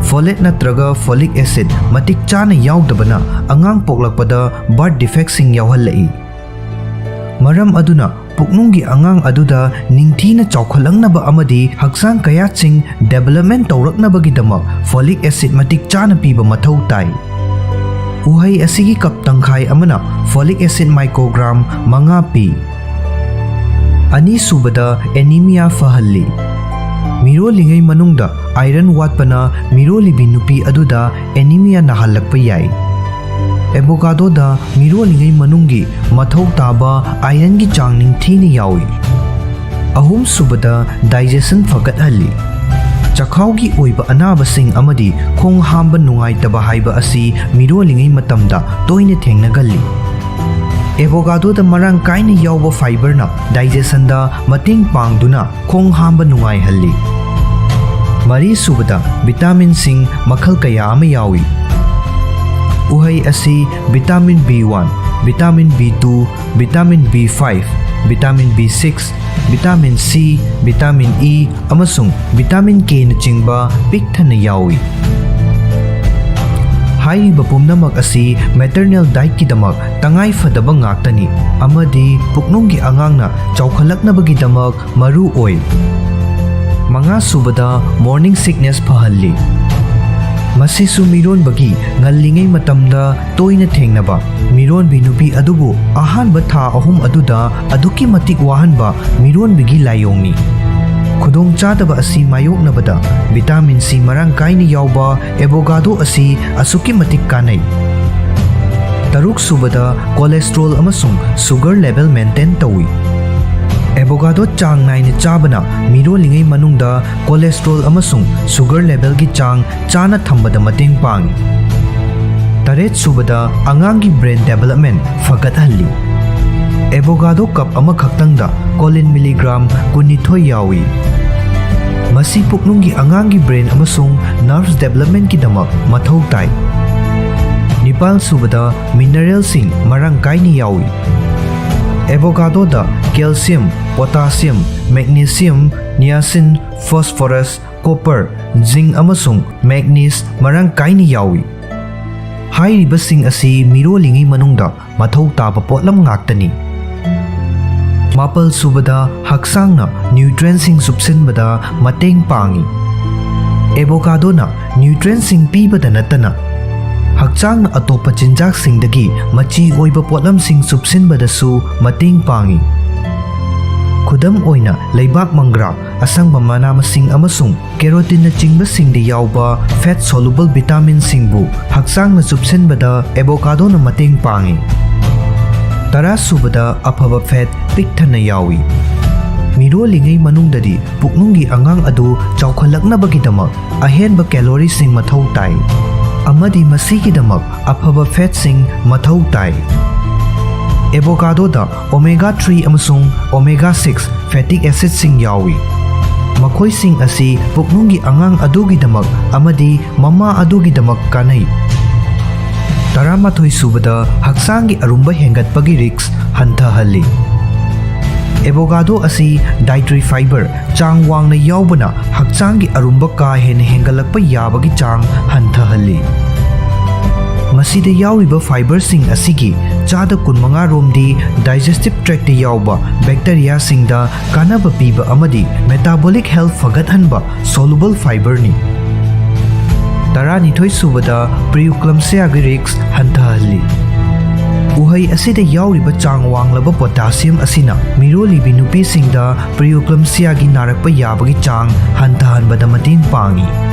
Folate ꯅꯠꯇ꯭ꯔꯒ folic acid ꯃꯇꯤꯛ ꯆꯥꯅ ꯌꯥꯎꯗꯕꯅ ꯑꯉꯥꯡ ꯄꯣꯛꯂꯛꯄꯗ birth defectꯁꯤꯡ ꯌꯥꯎꯍꯜꯂꯛꯏ꯫ ꯃꯔꯝ ꯑꯗꯨꯅ ꯄꯨꯛꯅꯨꯡꯒꯤ ꯑꯉꯥꯡ ꯑꯗꯨꯗ ꯅꯤꯡꯊꯤꯅ ꯆꯥꯎꯈꯠꯂꯛꯅꯕ ꯑꯃꯗꯤ ꯍꯛꯆꯥꯡ ꯀꯌꯥꯠꯁꯤꯡ development ꯇꯧꯔꯛꯅꯕꯒꯤꯗꯃꯛ folic acid ꯃꯇꯤꯛ ꯆꯥꯅ ꯄꯤꯕ ꯃꯊꯧ ꯇꯥꯏ꯫ ꯎꯍꯩ ꯑꯁꯤꯒꯤ ꯀꯞ ꯇꯪꯈꯥꯏ ꯑꯃꯅ folic acid microgram ꯃꯉꯥ ꯄꯤ꯫ ꯑꯅꯤꯁꯨꯕꯗ, anemia ꯐꯍꯜꯂꯤ꯫ ꯃꯤꯔꯣꯜꯂꯤꯉꯩ ꯃꯅꯨꯡꯗ iron ꯋꯥꯠꯄꯅ ꯃꯤꯔꯣꯜꯂꯤꯕꯤ ꯅꯨꯄꯤ ꯑꯗꯨꯗ anemia ꯅꯥꯍꯜꯂꯛꯄ ꯌꯥꯏ꯫ Avocadoꯗ ꯃꯤꯔꯣꯜꯂꯤꯉꯩ ꯃꯅꯨꯡꯒꯤ ꯃꯊꯧ ꯇꯥꯕ ironꯒꯤ ꯆꯥꯡ ꯅꯤꯡꯊꯤꯅ ꯌꯥꯎꯏ꯫ ꯑꯍꯨꯝꯁꯨꯕꯗ, digestion ꯐꯒꯠꯍꯜꯂꯤ꯫ ꯆꯈꯥꯎꯒꯤ ꯑꯣꯏꯕ ꯑꯅꯥꯕꯁꯤꯡ ꯑꯃꯗꯤ ꯈꯣꯡ ꯍꯥꯝꯕ ꯅꯨꯡꯉꯥꯏꯇꯕ ꯍꯥꯏꯕ ꯑꯁꯤ ꯃꯤꯔꯣꯜꯂꯤꯉꯩ ꯃꯇꯝꯗ ꯇꯣꯏꯅ ꯊꯦꯡꯅꯒꯜꯂꯤ꯫ Avocadoꯗ ꯃꯔꯥꯡ ꯀꯥꯏꯅ ꯌꯥꯎꯕ fiberꯅ digestionꯗ ꯃꯇꯦꯡ ꯄꯥꯡꯗꯨꯅ ꯈꯣꯡ ꯍꯥꯝꯕ ꯅꯨꯡꯉꯥꯏꯍꯜꯂꯤ꯫ ꯃꯔꯤꯁꯨꯕꯗ, vitaminꯁꯤꯡ ꯃꯈꯜ ꯀꯌꯥ ꯑꯃ ꯌꯥꯎꯏ꯫ ꯎꯍꯩ ꯑꯁꯤ vitamin B one, vitamin B two, vitamin B five, vitamin B six, vitamin C, vitamin E ꯑꯃꯁꯨꯡ vitamin Kꯅꯆꯤꯡꯕ ꯄꯤꯛ ꯊꯟꯅ ꯌꯥꯎꯏ꯫ ꯍꯥꯏꯔꯤꯕ ꯄꯨꯝꯅꯃꯛ ꯑꯁꯤ maternal dietꯀꯤꯗꯃꯛ ꯇꯉꯥꯏ ꯐꯗꯕ ꯉꯥꯛꯇꯅꯤ ꯑꯃꯗꯤ ꯄꯨꯛꯅꯨꯡꯒꯤ ꯑꯉꯥꯡꯅ ꯆꯥꯎꯈꯠꯂꯛꯅꯕꯒꯤꯗꯃꯛ ꯃꯔꯨ ꯑꯣꯏ꯫ ꯃꯉꯥꯁꯨꯕꯗ, morning sickness ꯐꯍꯜꯂꯤ꯫ ꯃꯁꯤꯁꯨ ꯃꯤꯔꯣꯟꯕꯒꯤ ꯉꯜꯂꯤꯉꯩ ꯃꯇꯝꯗ ꯇꯣꯏꯅ ꯊꯦꯡꯅꯕ ꯃꯤꯔꯣꯟꯕꯤ ꯅꯨꯄꯤ ꯑꯗꯨꯕꯨ ꯑꯍꯥꯟꯕ ꯊꯥ ꯑꯍꯨꯝ ꯑꯗꯨꯗ ꯑꯗꯨꯛꯀꯤ ꯃꯇꯤꯛ ꯋꯥꯍꯟꯕ ꯃꯤꯔꯣꯟꯕꯤꯒꯤ ꯂꯥꯏꯑꯣꯡꯅꯤ꯫ ꯈꯨꯗꯣꯡꯆꯥꯗꯕ ꯑꯁꯤ ꯃꯥꯌꯣꯛꯅꯕꯗ vitamin C ꯃꯔꯥꯡ ꯀꯥꯏꯅ ꯌꯥꯎꯕ avocado ꯑꯁꯤ ꯑꯁꯨꯛꯀꯤ ꯃꯇꯤꯛ ꯀꯥꯟꯅꯩ꯫ ꯇꯔꯨꯛꯁꯨꯕꯗ, cholesterol ꯑꯃꯁꯨꯡ sugar level maintain ꯇꯧꯏ꯫ Avocado ꯆꯥꯡ ꯅꯥꯏꯅ ꯆꯥꯕꯅ ꯃꯤꯔꯣꯜꯂꯤꯉꯩ ꯃꯅꯨꯡꯗ cholesterol ꯑꯃꯁꯨꯡ sugar levelꯒꯤ ꯆꯥꯡ ꯆꯥꯅ ꯊꯝꯕꯗ ꯃꯇꯦꯡ ꯄꯥꯡꯏ꯫ ꯇꯔꯦꯠꯁꯨꯕꯗ, ꯑꯉꯥꯡꯒꯤ brain development ꯐꯒꯠꯍꯜꯂꯤ꯫ Avocado cup ꯑꯃꯈꯛꯇꯪꯗ choline milligram ꯀꯨꯟꯅꯤꯊꯣꯏ ꯌꯥꯎꯏ꯫ ꯃꯁꯤ ꯄꯨꯛꯅꯨꯡꯒꯤ ꯑꯉꯥꯡꯒꯤ brain ꯑꯃꯁꯨꯡ nerves developmentꯀꯤꯗꯃꯛ ꯃꯊꯧ ꯇꯥꯏ꯫ ꯅꯤꯄꯥꯜꯁꯨꯕꯗ, mineralꯁꯤꯡ ꯃꯔꯥꯡ ꯀꯥꯏꯅ ꯌꯥꯎꯏ꯫ Avocadoꯗ calcium, potassium, magnesium, niacin, phosphorus, copper, zinc ꯑꯃꯁꯨꯡ manganese ꯃꯔꯥꯡ ꯀꯥꯏꯅ ꯌꯥꯎꯏ꯫ ꯍꯥꯏꯔꯤꯕꯁꯤꯡ ꯑꯁꯤ ꯃꯤꯔꯣꯜꯂꯤꯉꯩ ꯃꯅꯨꯡꯗ ꯃꯊꯧ ꯇꯥꯕ ꯄꯣꯠꯂꯝ ꯉꯥꯛꯇꯅꯤ꯫ ꯃꯥꯄꯜ ꯁꯨꯕꯗ, ꯍꯛꯆꯥꯡꯅ ꯅ꯭ꯌꯨꯇ꯭ꯔꯦꯟꯁꯤꯡ ꯆꯨꯞꯁꯤꯟꯕꯗ ꯃꯇꯦꯡ ꯄꯥꯡꯏ꯫ ꯑꯦꯕꯣꯀꯥꯗꯣꯅ ꯅ꯭ꯌꯨꯇ꯭ꯔꯦꯟꯁꯤꯡ ꯄꯤꯕꯗ ꯅꯠꯇꯅ ꯍꯛꯆꯥꯡꯅ ꯑꯇꯣꯞꯄ ꯆꯤꯟꯖꯥꯛꯁꯤꯡꯗꯒꯤ ꯃꯆꯤ ꯑꯣꯏꯕ ꯄꯣꯠꯂꯝꯁꯤꯡ ꯆꯨꯞꯁꯤꯟꯕꯗꯁꯨ ꯃꯇꯦꯡ ꯄꯥꯡꯏ꯫ ꯈꯨꯗꯝ ꯑꯣꯏꯅ, ꯂꯩꯕꯥꯛ ꯃꯪꯒ꯭ꯔꯥ, ꯑꯁꯪꯕ ꯃꯅꯥ ꯃꯁꯤꯡ ꯑꯃꯁꯨꯡ ꯀꯦꯔꯣꯇꯤꯟꯅꯆꯤꯡꯕꯁꯤꯡꯗ ꯌꯥꯎꯕ fat soluble vitaminꯁꯤꯡꯕꯨ ꯍꯛꯆꯥꯡꯅ ꯆꯨꯞꯁꯤꯟꯕꯗ ꯑꯦꯕꯣꯀꯥꯗꯣꯅ ꯃꯇꯦꯡ ꯄꯥꯡꯏ꯫ ꯇꯔꯥ ꯁꯨꯕꯗ, ꯑꯐꯕ fat ꯄꯤꯛ ꯊꯟꯅ ꯌꯥꯎꯏ꯫ ꯃꯤꯔꯣꯜꯂꯤꯉꯩ ꯃꯅꯨꯡꯗꯗꯤ ꯄꯨꯛꯅꯨꯡꯒꯤ ꯑꯉꯥꯡ ꯑꯗꯨ ꯆꯥꯎꯈꯠꯂꯛꯅꯕꯒꯤꯗꯃꯛ ꯑꯍꯦꯟꯕ ꯀꯦꯂꯣꯔꯤꯁꯤꯡ ꯃꯊꯧ ꯇꯥꯏ, ꯑꯃꯗꯤ ꯃꯁꯤꯒꯤꯗꯃꯛ ꯑꯐꯕ fatꯁꯤꯡ ꯃꯊꯧ ꯇꯥꯏ꯫ ꯑꯦꯕꯣꯀꯥꯗꯣꯗ omega three ꯑꯃꯁꯨꯡ omega six fatty acidꯁꯤꯡ ꯌꯥꯎꯏ꯫ ꯃꯈꯣꯏꯁꯤꯡ ꯑꯁꯤ ꯄꯨꯛꯅꯨꯡꯒꯤ ꯑꯉꯥꯡ ꯑꯗꯨꯒꯤꯗꯃꯛ ꯑꯃꯗꯤ ꯃꯃꯥ ꯑꯗꯨꯒꯤꯗꯃꯛ ꯀꯥꯟꯅꯩ꯫ ꯇꯔꯥꯃꯥꯊꯣꯏ ꯁꯨꯕꯗ, ꯍꯛꯆꯥꯡꯒꯤ ꯑꯔꯨꯝꯕ ꯍꯦꯟꯒꯠꯄꯒꯤ risk ꯍꯟꯊꯍꯜꯂꯤ꯫ ꯑꯦꯕꯣꯀꯥꯗꯣ ꯑꯁꯤ dietary fiber ꯆꯥꯡ ꯋꯥꯡꯅ ꯌꯥꯎꯕꯅ ꯍꯛꯆꯥꯡꯒꯤ ꯑꯔꯨꯝꯕ ꯀꯥ ꯍꯦꯟꯅ ꯍꯦꯟꯒꯠꯂꯛꯄ ꯌꯥꯕꯒꯤ ꯆꯥꯡ ꯍꯟꯊꯍꯜꯂꯤ꯫ ꯃꯁꯤꯗ ꯌꯥꯎꯔꯤꯕ fiberꯁꯤꯡ ꯑꯁꯤꯒꯤ ꯆꯥꯗ ꯀꯨꯟꯃꯉꯥ ꯔꯣꯝꯗꯤ digestive tractꯇ ꯌꯥꯎꯕ bacteriaꯁꯤꯡꯗ ꯀꯥꯟꯅꯕ ꯄꯤꯕ ꯑꯃꯗꯤ metabolic health ꯐꯒꯠꯍꯟꯕ soluble fiberꯅꯤ꯫ ꯇꯔꯥꯅꯤꯊꯣꯏ ꯁꯨꯕꯗ, preeclampsiaꯒꯤ risk ꯍꯟꯊꯍꯜꯂꯤ꯫ ꯎꯍꯩ ꯑꯁꯤꯗ ꯌꯥꯎꯔꯤꯕ ꯆꯥꯡ ꯋꯥꯡꯂꯕ potassium ꯑꯁꯤꯅ ꯃꯤꯔꯣꯜꯂꯤꯕꯤ ꯅꯨꯄꯤꯁꯤꯡꯗ preeclampsiaꯒꯤ ꯅꯥꯔꯛꯄ ꯌꯥꯕꯒꯤ ꯆꯥꯡ ꯍꯟꯊꯍꯟꯕꯗ ꯃꯇꯦꯡ ꯄꯥꯡꯏ,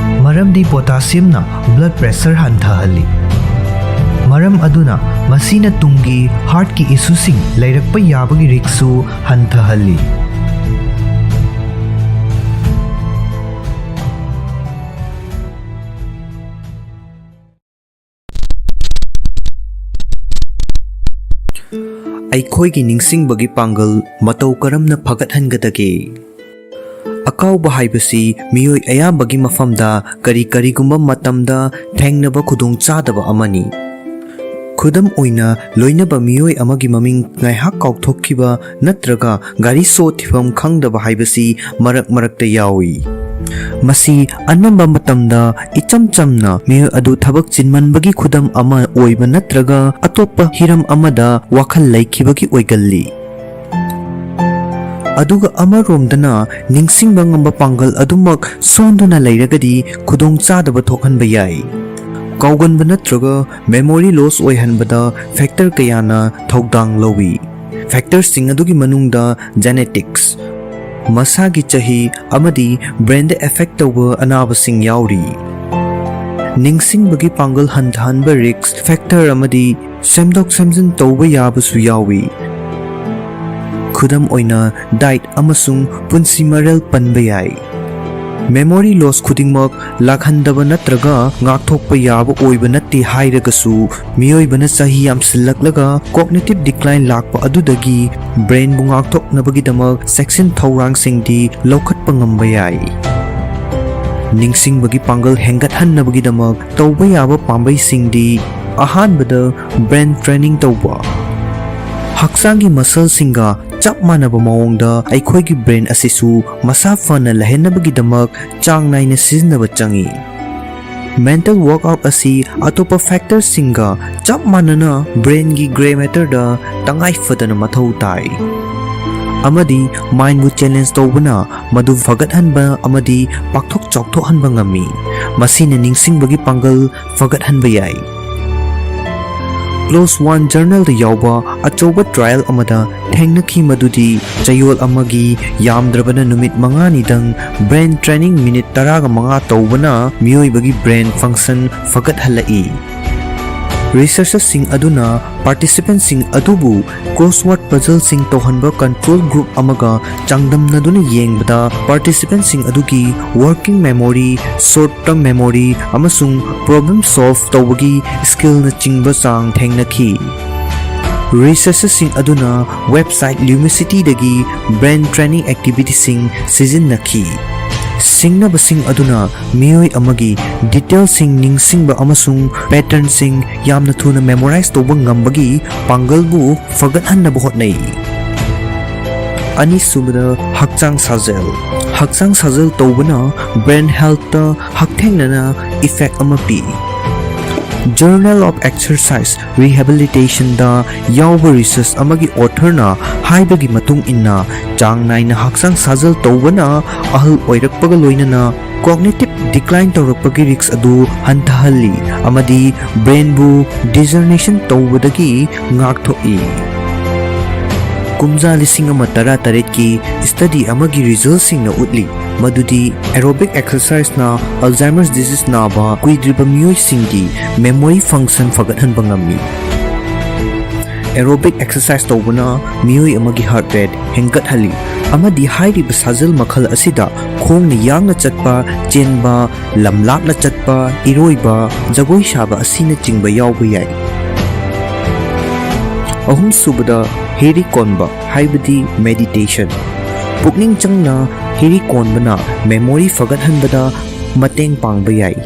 ꯃꯔꯝꯗꯤ potassiumꯅ blood pressure ꯍꯟꯊꯍꯜꯂꯤ꯫ ꯃꯔꯝ ꯑꯗꯨꯅ ꯃꯁꯤꯅ ꯇꯨꯡꯒꯤ heartꯀꯤ issueꯁꯤꯡ ꯂꯩꯔꯛꯄ ꯌꯥꯕꯒꯤ riskꯁꯨ ꯍꯟꯊꯍꯜꯂꯤ꯫ ꯑꯩꯈꯣꯏꯒꯤ ꯅꯤꯡꯁꯤꯡꯕꯒꯤ ꯄꯥꯡꯒꯜ ꯃꯇꯧ ꯀꯔꯝꯅ ꯐꯒꯠꯍꯟꯒꯗꯒꯦ? ꯑꯀꯥꯎꯕ ꯍꯥꯏꯕꯁꯤ ꯃꯤꯑꯣꯏ ꯑꯌꯥꯝꯕꯒꯤ ꯃꯐꯝꯗ ꯀꯔꯤ ꯀꯔꯤꯒꯨꯝꯕ ꯃꯇꯝꯗ ꯊꯦꯡꯅꯕ ꯈꯨꯗꯣꯡꯆꯥꯗꯕ ꯑꯃꯅꯤ꯫ ꯈꯨꯗꯝ ꯑꯣꯏꯅ, ꯂꯣꯏꯅꯕ ꯃꯤꯑꯣꯏ ꯑꯃꯒꯤ ꯃꯃꯤꯡ ꯉꯥꯏꯍꯥꯛ ꯀꯥꯎꯊꯣꯛꯈꯤꯕ ꯅꯠꯇ꯭ꯔꯒ ꯒꯥꯔꯤ ꯁꯣ ꯊꯤꯐꯝ ꯈꯪꯗꯕ ꯍꯥꯏꯕꯁꯤ ꯃꯔꯛ ꯃꯔꯛꯇ ꯌꯥꯎꯏ꯫ ꯃꯁꯤ ꯑꯅꯝꯕ ꯃꯇꯝꯗ ꯏꯆꯝ ꯆꯝꯅ ꯃꯤꯑꯣꯏ ꯑꯗꯨ ꯊꯕꯛ ꯆꯤꯟꯃꯟꯕꯒꯤ ꯈꯨꯗꯝ ꯑꯃ ꯑꯣꯏꯕ ꯅꯠꯇ꯭ꯔꯒ ꯑꯇꯣꯞꯄ ꯍꯤꯔꯝ ꯑꯃꯗ ꯋꯥꯈꯜ ꯂꯩꯈꯤꯕꯒꯤ ꯑꯣꯏꯒꯜꯂꯤ꯫ ꯑꯗꯨꯒ ꯑꯃꯔꯣꯝꯗꯅ ꯅꯤꯡꯁꯤꯡꯕ ꯉꯝꯕ ꯄꯥꯡꯒꯜ ꯑꯗꯨꯃꯛ ꯁꯣꯟꯗꯨꯅ ꯂꯩꯔꯒꯗꯤ ꯈꯨꯗꯣꯡꯆꯥꯗꯕ ꯊꯣꯛꯍꯟꯕ ꯌꯥꯏ꯫ ꯀꯥꯎꯒꯟꯕ ꯅꯠꯇ꯭ꯔꯒ memory loss ꯑꯣꯏꯍꯟꯕꯗ factor ꯀꯌꯥꯅ ꯊꯧꯗꯥꯡ ꯂꯧꯏ꯫ Factorꯁꯤꯡ ꯑꯗꯨꯒꯤ ꯃꯅꯨꯡꯗ genetics, ꯃꯁꯥꯒꯤ ꯆꯍꯤ ꯑꯃꯗꯤ brainꯗ effect ꯇꯧꯕ ꯑꯅꯥꯕꯁꯤꯡ ꯌꯥꯎꯔꯤ꯫ ꯅꯤꯡꯁꯤꯡꯕꯒꯤ ꯄꯥꯡꯒꯜ ꯍꯟꯊꯍꯟꯕ risk factor ꯑꯃꯗꯤ ꯁꯦꯝꯗꯣꯛ ꯁꯦꯝꯖꯤꯟ ꯇꯧꯕ ꯌꯥꯕꯁꯨ ꯌꯥꯎꯏ꯫ ꯈꯨꯗꯝ ꯑꯣꯏꯅ, diet ꯑꯃꯁꯨꯡ ꯄꯨꯟꯁꯤ ꯃꯔꯦꯜ ꯄꯟꯕ ꯌꯥꯏ꯫ Memory loss ꯈꯨꯗꯤꯡꯃꯛ ꯂꯥꯛꯍꯟꯗꯕ ꯅꯠꯇ꯭ꯔꯒ ꯉꯥꯛꯊꯣꯛꯄ ꯌꯥꯕ ꯑꯣꯏꯕ ꯅꯠꯇꯦ ꯍꯥꯏꯔꯒꯁꯨ, ꯃꯤꯑꯣꯏꯕꯅ ꯆꯍꯤ ꯌꯥꯝꯁꯤꯜꯂꯛꯂꯒ cognitive decline ꯂꯥꯛꯄ ꯑꯗꯨꯗꯒꯤ brainꯕꯨ ꯉꯥꯛꯊꯣꯛꯅꯕꯒꯤꯗꯃꯛ ꯆꯦꯛꯁꯤꯟ ꯊꯧꯔꯥꯡꯁꯤꯡꯗꯤ ꯂꯧꯈꯠꯄ ꯉꯝꯕ ꯌꯥꯏ꯫ ꯅꯤꯡꯁꯤꯡꯕꯒꯤ ꯄꯥꯡꯒꯜ ꯍꯦꯟꯒꯠꯍꯟꯅꯕꯒꯤꯗꯃꯛ ꯇꯧꯕ ꯌꯥꯕ ꯄꯥꯝꯕꯩꯁꯤꯡꯗꯤ, ꯑꯍꯥꯟꯕꯗ, brain training ꯇꯧꯕ꯫ ꯍꯛꯆꯥꯡꯒꯤ muscleꯁꯤꯡꯒ ꯆꯞ ꯃꯥꯟꯅꯕ ꯃꯑꯣꯡꯗ ꯑꯩꯈꯣꯏꯒꯤ brain ꯑꯁꯤꯁꯨ ꯃꯁꯥ ꯐꯅ ꯂꯩꯍꯟꯅꯕꯒꯤꯗꯃꯛ ꯆꯥꯡ ꯅꯥꯏꯅ ꯁꯤꯖꯤꯟꯅꯕ ꯆꯪꯏ꯫ Mental workout ꯑꯁꯤ ꯑꯇꯣꯞꯄ factorꯁꯤꯡꯒ ꯆꯞ ꯃꯥꯟꯅꯅ brainꯒꯤ grey matterꯗ ꯇꯉꯥꯏ ꯐꯗꯅ ꯃꯊꯧ ꯇꯥꯏ꯫ ꯑꯃꯗꯤ mindꯕꯨ challenge ꯇꯧꯕꯅ ꯃꯗꯨ ꯐꯒꯠꯍꯟꯕ ꯑꯃꯗꯤ ꯄꯥꯛꯊꯣꯛ ꯆꯥꯎꯊꯣꯛꯍꯟꯕ ꯉꯝꯃꯤ꯫ ꯃꯁꯤꯅ ꯅꯤꯡꯁꯤꯡꯕꯒꯤ ꯄꯥꯡꯒꯜ ꯐꯒꯠꯍꯟꯕ ꯌꯥꯏ꯫ Close One Journalꯗ ꯌꯥꯎꯕ ꯑꯆꯧꯕ trial ꯑꯃꯗ ꯊꯦꯡꯅꯈꯤ, ꯃꯗꯨꯗꯤ ꯆꯌꯣꯜ ꯑꯃꯒꯤ ꯌꯥꯝꯗ꯭ꯔꯕꯅ ꯅꯨꯃꯤꯠ ꯃꯉꯥꯅꯤꯗꯪ brain training minute ꯇꯔꯥꯒ ꯃꯉꯥ ꯇꯧꯕꯅ ꯃꯤꯑꯣꯏꯕꯒꯤ brain function ꯐꯒꯠꯍꯜꯂꯛꯏ꯫ Researcherꯁꯤꯡ ꯑꯗꯨꯅ participantꯁꯤꯡ ꯑꯗꯨꯕꯨ crossword puzzleꯁꯤꯡ ꯇꯧꯍꯟꯕ control group ꯑꯃꯒ ꯆꯥꯡꯗꯝꯅꯗꯨꯅ ꯌꯦꯡꯕꯗ, participantꯁꯤꯡ ꯑꯗꯨꯒꯤ working memory, short term memory, ꯑꯃꯁꯨꯡ problem solve ꯇꯧꯕꯒꯤ skillꯅꯆꯤꯡꯕ ꯆꯥꯡ ꯊꯦꯡꯅꯈꯤ꯫ Researcherꯁꯤꯡ ꯑꯗꯨꯅ website Lumicityꯗꯒꯤ brain training activityꯁꯤꯡ ꯁꯤꯖꯤꯟꯅꯈꯤ꯫ ꯁꯤꯡꯅꯕꯁꯤꯡ ꯑꯗꯨꯅ ꯃꯤꯑꯣꯏ ꯑꯃꯒꯤ detailꯁꯤꯡ ꯅꯤꯡꯁꯤꯡꯕ ꯑꯃꯁꯨꯡ patternꯁꯤꯡ ꯌꯥꯝꯅ ꯊꯨꯅ memorize ꯇꯧꯕ ꯉꯝꯕꯒꯤ ꯄꯥꯡꯒꯜꯕꯨ ꯐꯒꯠꯍꯟꯅꯕ ꯍꯣꯠꯅꯩ꯫ ꯑꯅꯤꯁꯨꯕꯗ, ꯍꯛꯆꯥꯡ ꯁꯥꯖꯦꯜ꯫ ꯍꯛꯆꯥꯡ ꯁꯥꯖꯦꯜ ꯇꯧꯕꯅ brain healthꯇ ꯍꯛꯊꯦꯡꯅꯅ effect ꯑꯃ ꯄꯤ꯫ Journal of Exercise Rehabilitationꯗ ꯌꯥꯎꯕ research ꯑꯃꯒꯤ authorꯅ ꯍꯥꯏꯕꯒꯤ ꯃꯇꯨꯡ ꯏꯟꯅ, ꯆꯥꯡ ꯅꯥꯏꯅ ꯍꯛꯆꯥꯡ ꯁꯥꯖꯦꯜ ꯇꯧꯕꯅ ꯑꯍꯜ ꯑꯣꯏꯔꯛꯄꯒ ꯂꯣꯏꯅꯅ cognitive decline ꯇꯧꯔꯛꯄꯒꯤ risk ꯑꯗꯨ ꯍꯟꯊꯍꯜꯂꯤ ꯑꯃꯗꯤ brainꯕꯨ degeneration ꯇꯧꯕꯗꯒꯤ ꯉꯥꯛꯊꯣꯛꯏ꯫ ꯀꯨꯝꯖꯥ ꯂꯤꯁꯤꯡ ꯑꯃ ꯇꯔꯥꯇꯔꯦꯠꯀꯤ study ꯑꯃꯒꯤ resultꯁꯤꯡꯅ ꯎꯠꯂꯤ ꯃꯗꯨꯗꯤ aerobic exerciseꯅ Alzheimer's disease ꯅꯥꯕ ꯀꯨꯏꯗ꯭ꯔꯤꯕ ꯃꯤꯑꯣꯏꯁꯤꯡꯒꯤ memory function ꯐꯒꯠꯍꯟꯕ ꯉꯝꯃꯤ꯫ Aerobic exercise ꯇꯧꯕꯅ ꯃꯤꯑꯣꯏ ꯑꯃꯒꯤ heart rate ꯍꯦꯟꯒꯠꯍꯜꯂꯤ ꯑꯃꯗꯤ ꯍꯥꯏꯔꯤꯕ ꯁꯥꯖꯦꯜ ꯃꯈꯜ ꯑꯁꯤꯗ ꯈꯣꯡꯅ ꯌꯥꯡꯅ ꯆꯠꯄ, ꯆꯦꯟꯕ, ꯂꯝꯂꯥꯞꯅ ꯆꯠꯄ, ꯏꯔꯣꯏꯕ, ꯖꯒꯣꯏ ꯁꯥꯕ ꯑꯁꯤꯅꯆꯤꯡꯕ ꯌꯥꯎꯕ ꯌꯥꯏ꯫ ꯑꯍꯨꯝꯁꯨꯕꯗ, ꯍꯤꯔꯤ ꯀꯣꯟꯕ ꯍꯥꯏꯕꯗꯤ meditation꯫ ꯄꯨꯛꯅꯤꯡ ꯆꯪꯅ ꯍꯤꯔꯤ ꯀꯣꯟꯕꯅ memory ꯐꯒꯠꯍꯟꯕꯗ ꯃꯇꯦꯡ ꯄꯥꯡꯕ ꯌꯥꯏ꯫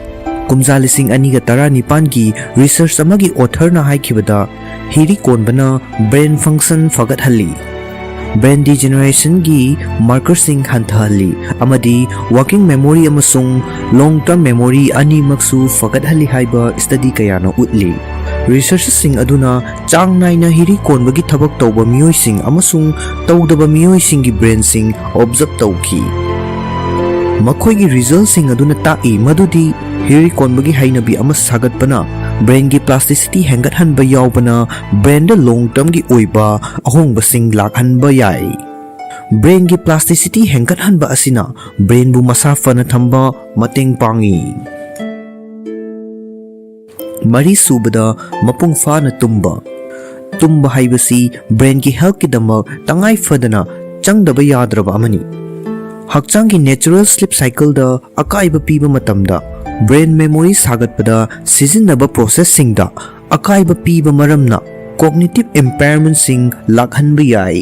ꯀꯨꯝꯖꯥ ꯂꯤꯁꯤꯡ ꯑꯅꯤꯒ ꯇꯔꯥꯅꯤꯄꯥꯟꯒꯤ research ꯑꯃꯒꯤ authorꯅ ꯍꯥꯏꯈꯤꯕꯗ, ꯍꯤꯔꯤ ꯀꯣꯟꯕꯅ brain function ꯐꯒꯠꯍꯜꯂꯤ, brain degenerationꯒꯤ markerꯁꯤꯡ ꯍꯟꯊꯍꯜꯂꯤ ꯑꯃꯗꯤ working memory ꯑꯃꯁꯨꯡ long term memory ꯑꯅꯤꯃꯛꯁꯨ ꯐꯒꯠꯍꯜꯂꯤ ꯍꯥꯏꯕ study ꯀꯌꯥꯅ ꯎꯠꯂꯤ꯫ Researchꯁꯤꯡ ꯑꯗꯨꯅ ꯆꯥꯡ ꯅꯥꯏꯅ ꯍꯤꯔꯤ ꯀꯣꯟꯕꯒꯤ ꯊꯕꯛ ꯇꯧꯕ ꯃꯤꯑꯣꯏꯁꯤꯡ ꯑꯃꯁꯨꯡ ꯇꯧꯗꯕ ꯃꯤꯑꯣꯏꯁꯤꯡꯒꯤ brainꯁꯤꯡ observe ꯇꯧꯈꯤ꯫ ꯃꯈꯣꯏꯒꯤ resultꯁꯤꯡ ꯑꯗꯨꯅ ꯇꯥꯛꯏ ꯃꯗꯨꯗꯤ ꯍꯤꯔꯤ ꯀꯣꯟꯕꯒꯤ ꯍꯩꯅꯕꯤ ꯑꯃ ꯁꯥꯒꯠꯄꯅ brainꯒꯤ plasticity ꯍꯦꯟꯒꯠꯍꯟꯕ ꯌꯥꯎꯕꯅ brainꯗ long termꯒꯤ ꯑꯣꯏꯕ ꯑꯍꯣꯡꯕꯁꯤꯡ ꯂꯥꯛꯍꯟꯕ ꯌꯥꯏ꯫ Brainꯒꯤ plasticity ꯍꯦꯟꯒꯠꯍꯟꯕ ꯑꯁꯤꯅ brainꯕꯨ ꯃꯁꯥ ꯐꯅ ꯊꯝꯕ ꯃꯇꯦꯡ ꯄꯥꯡꯏ꯫ ꯃꯔꯤꯁꯨꯕꯗ, ꯃꯄꯨꯡ ꯐꯥꯅ ꯇꯨꯝꯕ꯫ ꯇꯨꯝꯕ ꯍꯥꯏꯕꯁꯤ brainꯒꯤ healthꯀꯤꯗꯃꯛ ꯇꯉꯥꯏ ꯐꯗꯅ ꯆꯪꯗꯕ ꯌꯥꯗ꯭ꯔꯕ ꯑꯃꯅꯤ꯫ ꯍꯛꯆꯥꯡꯒꯤ natural sleep cycleꯗ ꯑꯀꯥꯏꯕ ꯄꯤꯕ ꯃꯇꯝꯗ brain memory ꯁꯥꯒꯠꯄꯗ ꯁꯤꯖꯤꯟꯅꯕ processꯁꯤꯡꯗ ꯑꯀꯥꯏꯕ ꯄꯤꯕ ꯃꯔꯝꯅ cognitive impairmentꯁꯤꯡ ꯂꯥꯛꯍꯟꯕ ꯌꯥꯏ꯫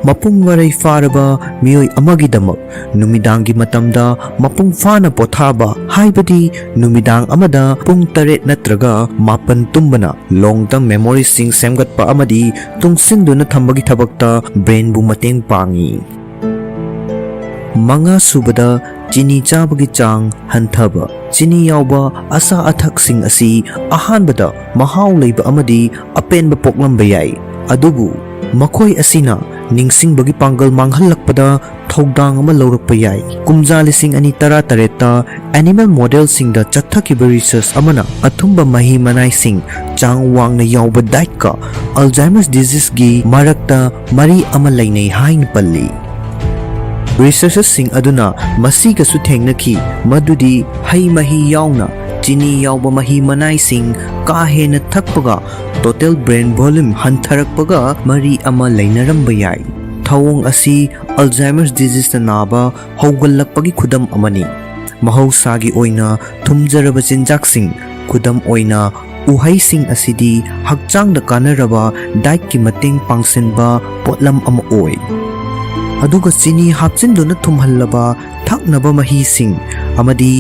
ꯃꯄꯨꯡ ꯃꯔꯩ ꯐꯥꯔꯕ ꯃꯤꯑꯣꯏ ꯑꯃꯒꯤꯗꯃꯛ ꯅꯨꯃꯤꯗꯥꯡꯒꯤ ꯃꯇꯝꯗ ꯃꯄꯨꯡ ꯐꯥꯅ ꯄꯣꯊꯥꯕ, ꯍꯥꯏꯕꯗꯤ ꯅꯨꯃꯤꯗꯥꯡ ꯑꯃꯗ ꯄꯨꯡ ꯇꯔꯦꯠ ꯅꯠꯇ꯭ꯔꯒ ꯃꯥꯄꯟ ꯇꯨꯝꯕꯅ long term memoryꯁꯤꯡ ꯁꯦꯝꯒꯠꯄ ꯑꯃꯗꯤ ꯇꯨꯡꯁꯤꯟꯗꯨꯅ ꯊꯝꯕꯒꯤ ꯊꯕꯛꯇ brainꯕꯨ ꯃꯇꯦꯡ ꯄꯥꯡꯏ꯫ ꯃꯉꯥꯁꯨꯕꯗ, ꯆꯤꯅꯤ ꯆꯥꯕꯒꯤ ꯆꯥꯡ ꯍꯟꯊꯕ꯫ ꯆꯤꯅꯤ ꯌꯥꯎꯕ ꯑꯆꯥ ꯑꯊꯛꯁꯤꯡ ꯑꯁꯤ ꯑꯍꯥꯟꯕꯗ ꯃꯍꯥꯎ ꯂꯩꯕ ꯑꯃꯗꯤ ꯑꯄꯦꯟꯕ ꯄꯣꯛꯂꯝꯕ ꯌꯥꯏ, ꯑꯗꯨꯕꯨ ꯃꯈꯣꯏ ꯑꯁꯤꯅ ꯅꯤꯡꯁꯤꯡꯕꯒꯤ ꯄꯥꯡꯒꯜ ꯃꯥꯡꯍꯜꯂꯛꯄꯗ ꯊꯧꯗꯥꯡ ꯑꯃ ꯂꯧꯔꯛꯄ ꯌꯥꯏ꯫ ꯀꯨꯝꯖꯥ ꯂꯤꯁꯤꯡ ꯑꯅꯤ ꯇꯔꯥꯇꯔꯦꯠꯇ animal modelꯁꯤꯡꯗ ꯆꯠꯊꯈꯤꯕ research ꯑꯃꯅ ꯑꯊꯨꯝꯕ ꯃꯍꯤ ꯃꯅꯥꯏꯁꯤꯡ ꯆꯥꯡ ꯋꯥꯡꯅ ꯌꯥꯎꯕ dietꯀ Alzheimer's diseaseꯒꯤ ꯃꯔꯛꯇ ꯃꯔꯤ ꯑꯃ ꯂꯩꯅꯩ ꯍꯥꯏꯅ ꯄꯜꯂꯤ꯫ Researchꯁꯤꯡ ꯑꯗꯨꯅ ꯃꯁꯤꯒꯁꯨ ꯊꯦꯡꯅꯈꯤ ꯃꯗꯨꯗꯤ ꯍꯩ ꯃꯍꯤ ꯌꯥꯎꯅ ꯆꯤꯅꯤ ꯌꯥꯎꯕ ꯃꯍꯤ ꯃꯅꯥꯏꯁꯤꯡ ꯀꯥ ꯍꯦꯟꯅ ꯊꯛꯄꯒ total brain volume ꯍꯟꯊꯔꯛꯄꯒ ꯃꯔꯤ ꯑꯃ ꯂꯩꯅꯔꯝꯕ ꯌꯥꯏ꯫ ꯊꯧꯑꯣꯡ ꯑꯁꯤ Alzheimer's diseaseꯅ ꯅꯥꯕ ꯍꯧꯒꯠꯂꯛꯄꯒꯤ ꯈꯨꯗꯝ ꯑꯃꯅꯤ꯫ ꯃꯍꯧꯁꯥꯒꯤ ꯑꯣꯏꯅ ꯊꯨꯝꯖꯔꯕ ꯆꯤꯟꯖꯥꯛꯁꯤꯡ, ꯈꯨꯗꯝ ꯑꯣꯏꯅ ꯎꯍꯩꯁꯤꯡ, ꯑꯁꯤꯗꯤ ꯍꯛꯆꯥꯡꯗ ꯀꯥꯟꯅꯔꯕ dietꯀꯤ ꯃꯇꯦꯡ ꯄꯥꯡꯁꯤꯟꯕ ꯄꯣꯠꯂꯝ ꯑꯃ ꯑꯣꯏ꯫ ꯑꯗꯨꯒ ꯆꯤꯅꯤ ꯍꯥꯞꯆꯤꯟꯗꯨꯅ ꯊꯨꯝꯍꯜꯂꯕ ꯊꯛꯅꯕ ꯃꯍꯤꯁꯤꯡ ꯑꯃꯗꯤ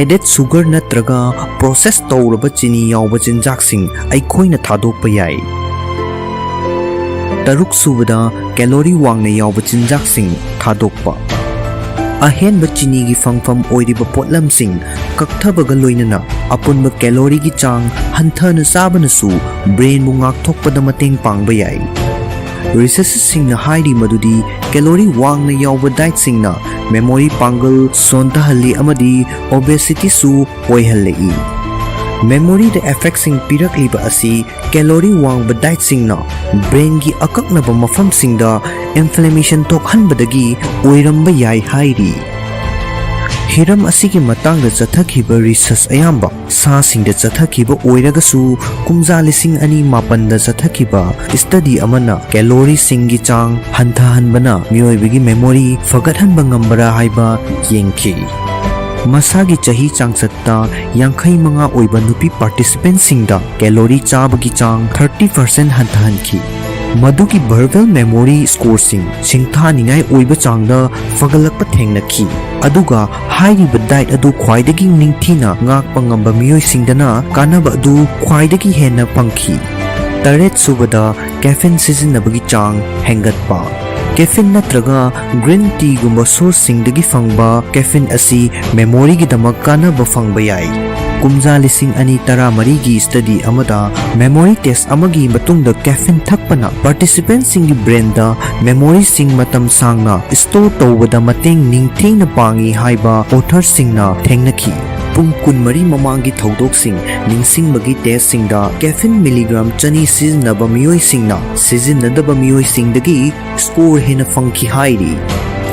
added sugar ꯅꯠꯇ꯭ꯔꯒ process ꯇꯧꯔꯕ ꯆꯤꯅꯤ ꯌꯥꯎꯕ ꯆꯤꯟꯖꯥꯛꯁꯤꯡ ꯑꯩꯈꯣꯏꯅ ꯊꯥꯗꯣꯛꯄ ꯌꯥꯏ꯫ ꯇꯔꯨꯛ ꯁꯨꯕꯗ, calorie ꯋꯥꯡꯅ ꯌꯥꯎꯕ ꯆꯤꯟꯖꯥꯛꯁꯤꯡ ꯊꯥꯗꯣꯛꯄ꯫ ꯑꯍꯦꯟꯕ ꯆꯤꯅꯤꯒꯤ ꯐꯪꯐꯝ ꯑꯣꯏꯔꯤꯕ ꯄꯣꯠꯂꯝꯁꯤꯡ ꯀꯛꯊꯕꯒ ꯂꯣꯏꯅꯅ ꯑꯄꯨꯟꯕ calorieꯒꯤ ꯆꯥꯡ ꯍꯟꯊꯅ ꯆꯥꯕꯅꯁꯨ brainꯕꯨ ꯉꯥꯛꯊꯣꯛꯄꯗ ꯃꯇꯦꯡ ꯄꯥꯡꯕ ꯌꯥꯏ꯫ Researchꯁꯤꯡꯅ ꯍꯥꯏꯔꯤ ꯃꯗꯨꯗꯤ calorie ꯋꯥꯡꯅ ꯌꯥꯎꯕ dietꯁꯤꯡꯅ memory ꯄꯥꯡꯒꯜ ꯁꯣꯟꯊꯍꯜꯂꯤ ꯑꯃꯗꯤ obesityꯁꯨ ꯑꯣꯏꯍꯜꯂꯛꯏ꯫ Memoryꯗ effectꯁꯤꯡ ꯄꯤꯔꯛꯂꯤꯕ ꯑꯁꯤ calorie ꯋꯥꯡꯕ dietꯁꯤꯡꯅ brainꯒꯤ ꯑꯀꯛꯅꯕ ꯃꯐꯝꯁꯤꯡꯗ inflammation ꯊꯣꯛꯍꯟꯕꯗꯒꯤ ꯑꯣꯏꯔꯝꯕ ꯌꯥꯏ ꯍꯥꯏꯔꯤ꯫ ꯍꯤꯔꯝ ꯑꯁꯤꯒꯤ ꯃꯇꯥꯡꯗ ꯆꯠꯊꯈꯤꯕ research ꯑꯌꯥꯝꯕ ꯁꯥꯁꯤꯡꯗ ꯆꯠꯊꯈꯤꯕ ꯑꯣꯏꯔꯒꯁꯨ, ꯀꯨꯝꯖꯥ ꯂꯤꯁꯤꯡ ꯑꯅꯤ ꯃꯥꯄꯟꯗ ꯆꯠꯊꯈꯤꯕ study ꯑꯃꯅ calorieꯁꯤꯡꯒꯤ ꯆꯥꯡ ꯍꯟꯊꯍꯟꯕꯅ ꯃꯤꯑꯣꯏꯕꯒꯤ memory ꯐꯒꯠꯍꯟꯕ ꯉꯝꯕꯔꯥ ꯍꯥꯏꯕ ꯌꯦꯡꯈꯤ꯫ ꯃꯁꯥꯒꯤ ꯆꯍꯤ ꯆꯥꯡꯆꯠꯇ ꯌꯥꯡꯈꯩ ꯃꯉꯥ ꯑꯣꯏꯕ ꯅꯨꯄꯤ participantꯁꯤꯡꯗ calorie ꯆꯥꯕꯒꯤ ꯆꯥꯡ thirty percent ꯍꯟꯊꯍꯟꯈꯤ꯫ ꯃꯗꯨꯒꯤ verbal memory scoreꯁꯤꯡ ꯁꯤꯡꯊꯥꯅꯤꯡꯉꯥꯏ ꯑꯣꯏꯕ ꯆꯥꯡꯗ ꯐꯒꯠꯂꯛꯄ ꯊꯦꯡꯅꯈꯤ꯫ ꯑꯗꯨꯒ ꯍꯥꯏꯔꯤꯕ diet ꯑꯗꯨ ꯈ꯭ꯋꯥꯏꯗꯒꯤ ꯅꯤꯡꯊꯤꯅ ꯉꯥꯛꯄ ꯉꯝꯕ ꯃꯤꯑꯣꯏꯁꯤꯡꯗꯅ ꯀꯥꯟꯅꯕ ꯑꯗꯨ ꯈ꯭ꯋꯥꯏꯗꯒꯤ ꯍꯦꯟꯅ ꯐꯪꯈꯤ꯫ ꯇꯔꯦꯠ ꯁꯨꯕꯗ, caffeine ꯁꯤꯖꯤꯟꯅꯕꯒꯤ ꯆꯥꯡ ꯍꯦꯟꯒꯠꯄ꯫ Caffeine ꯅꯠꯇ꯭ꯔꯒ green teaꯒꯨꯝꯕ sourceꯁꯤꯡꯗꯒꯤ ꯐꯪꯕ caffeine ꯑꯁꯤ memoryꯒꯤꯗꯃꯛ ꯀꯥꯟꯅꯕ ꯐꯪꯕ ꯌꯥꯏ꯫ ꯀꯨꯝꯖꯥ ꯂꯤꯁꯤꯡ ꯑꯅꯤ ꯇꯔꯥꯃꯔꯤꯒꯤ study ꯑꯃꯗ memory test ꯑꯃꯒꯤ ꯃꯇꯨꯡꯗ caffeine ꯊꯛꯄꯅ participantꯁꯤꯡꯒꯤ brainꯗ memoryꯁꯤꯡ ꯃꯇꯝ ꯁꯥꯡꯅ store ꯇꯧꯕꯗ ꯃꯇꯦꯡ ꯅꯤꯡꯊꯤꯅ ꯄꯥꯡꯏ ꯍꯥꯏꯕ authorꯁꯤꯡꯅ ꯊꯦꯡꯅꯈꯤ꯫ ꯄꯨꯡ ꯀꯨꯟꯃꯔꯤ ꯃꯃꯥꯡꯒꯤ ꯊꯧꯗꯣꯛꯁꯤꯡ ꯅꯤꯡꯁꯤꯡꯕꯒꯤ testꯁꯤꯡꯗ caffeine milligram ꯆꯅꯤ ꯁꯤꯖꯤꯟꯅꯕ ꯃꯤꯑꯣꯏꯁꯤꯡꯅ ꯁꯤꯖꯤꯟꯅꯗꯕ ꯃꯤꯑꯣꯏꯁꯤꯡꯗꯒꯤ score ꯍꯦꯟꯅ ꯐꯪꯈꯤ ꯍꯥꯏꯔꯤ꯫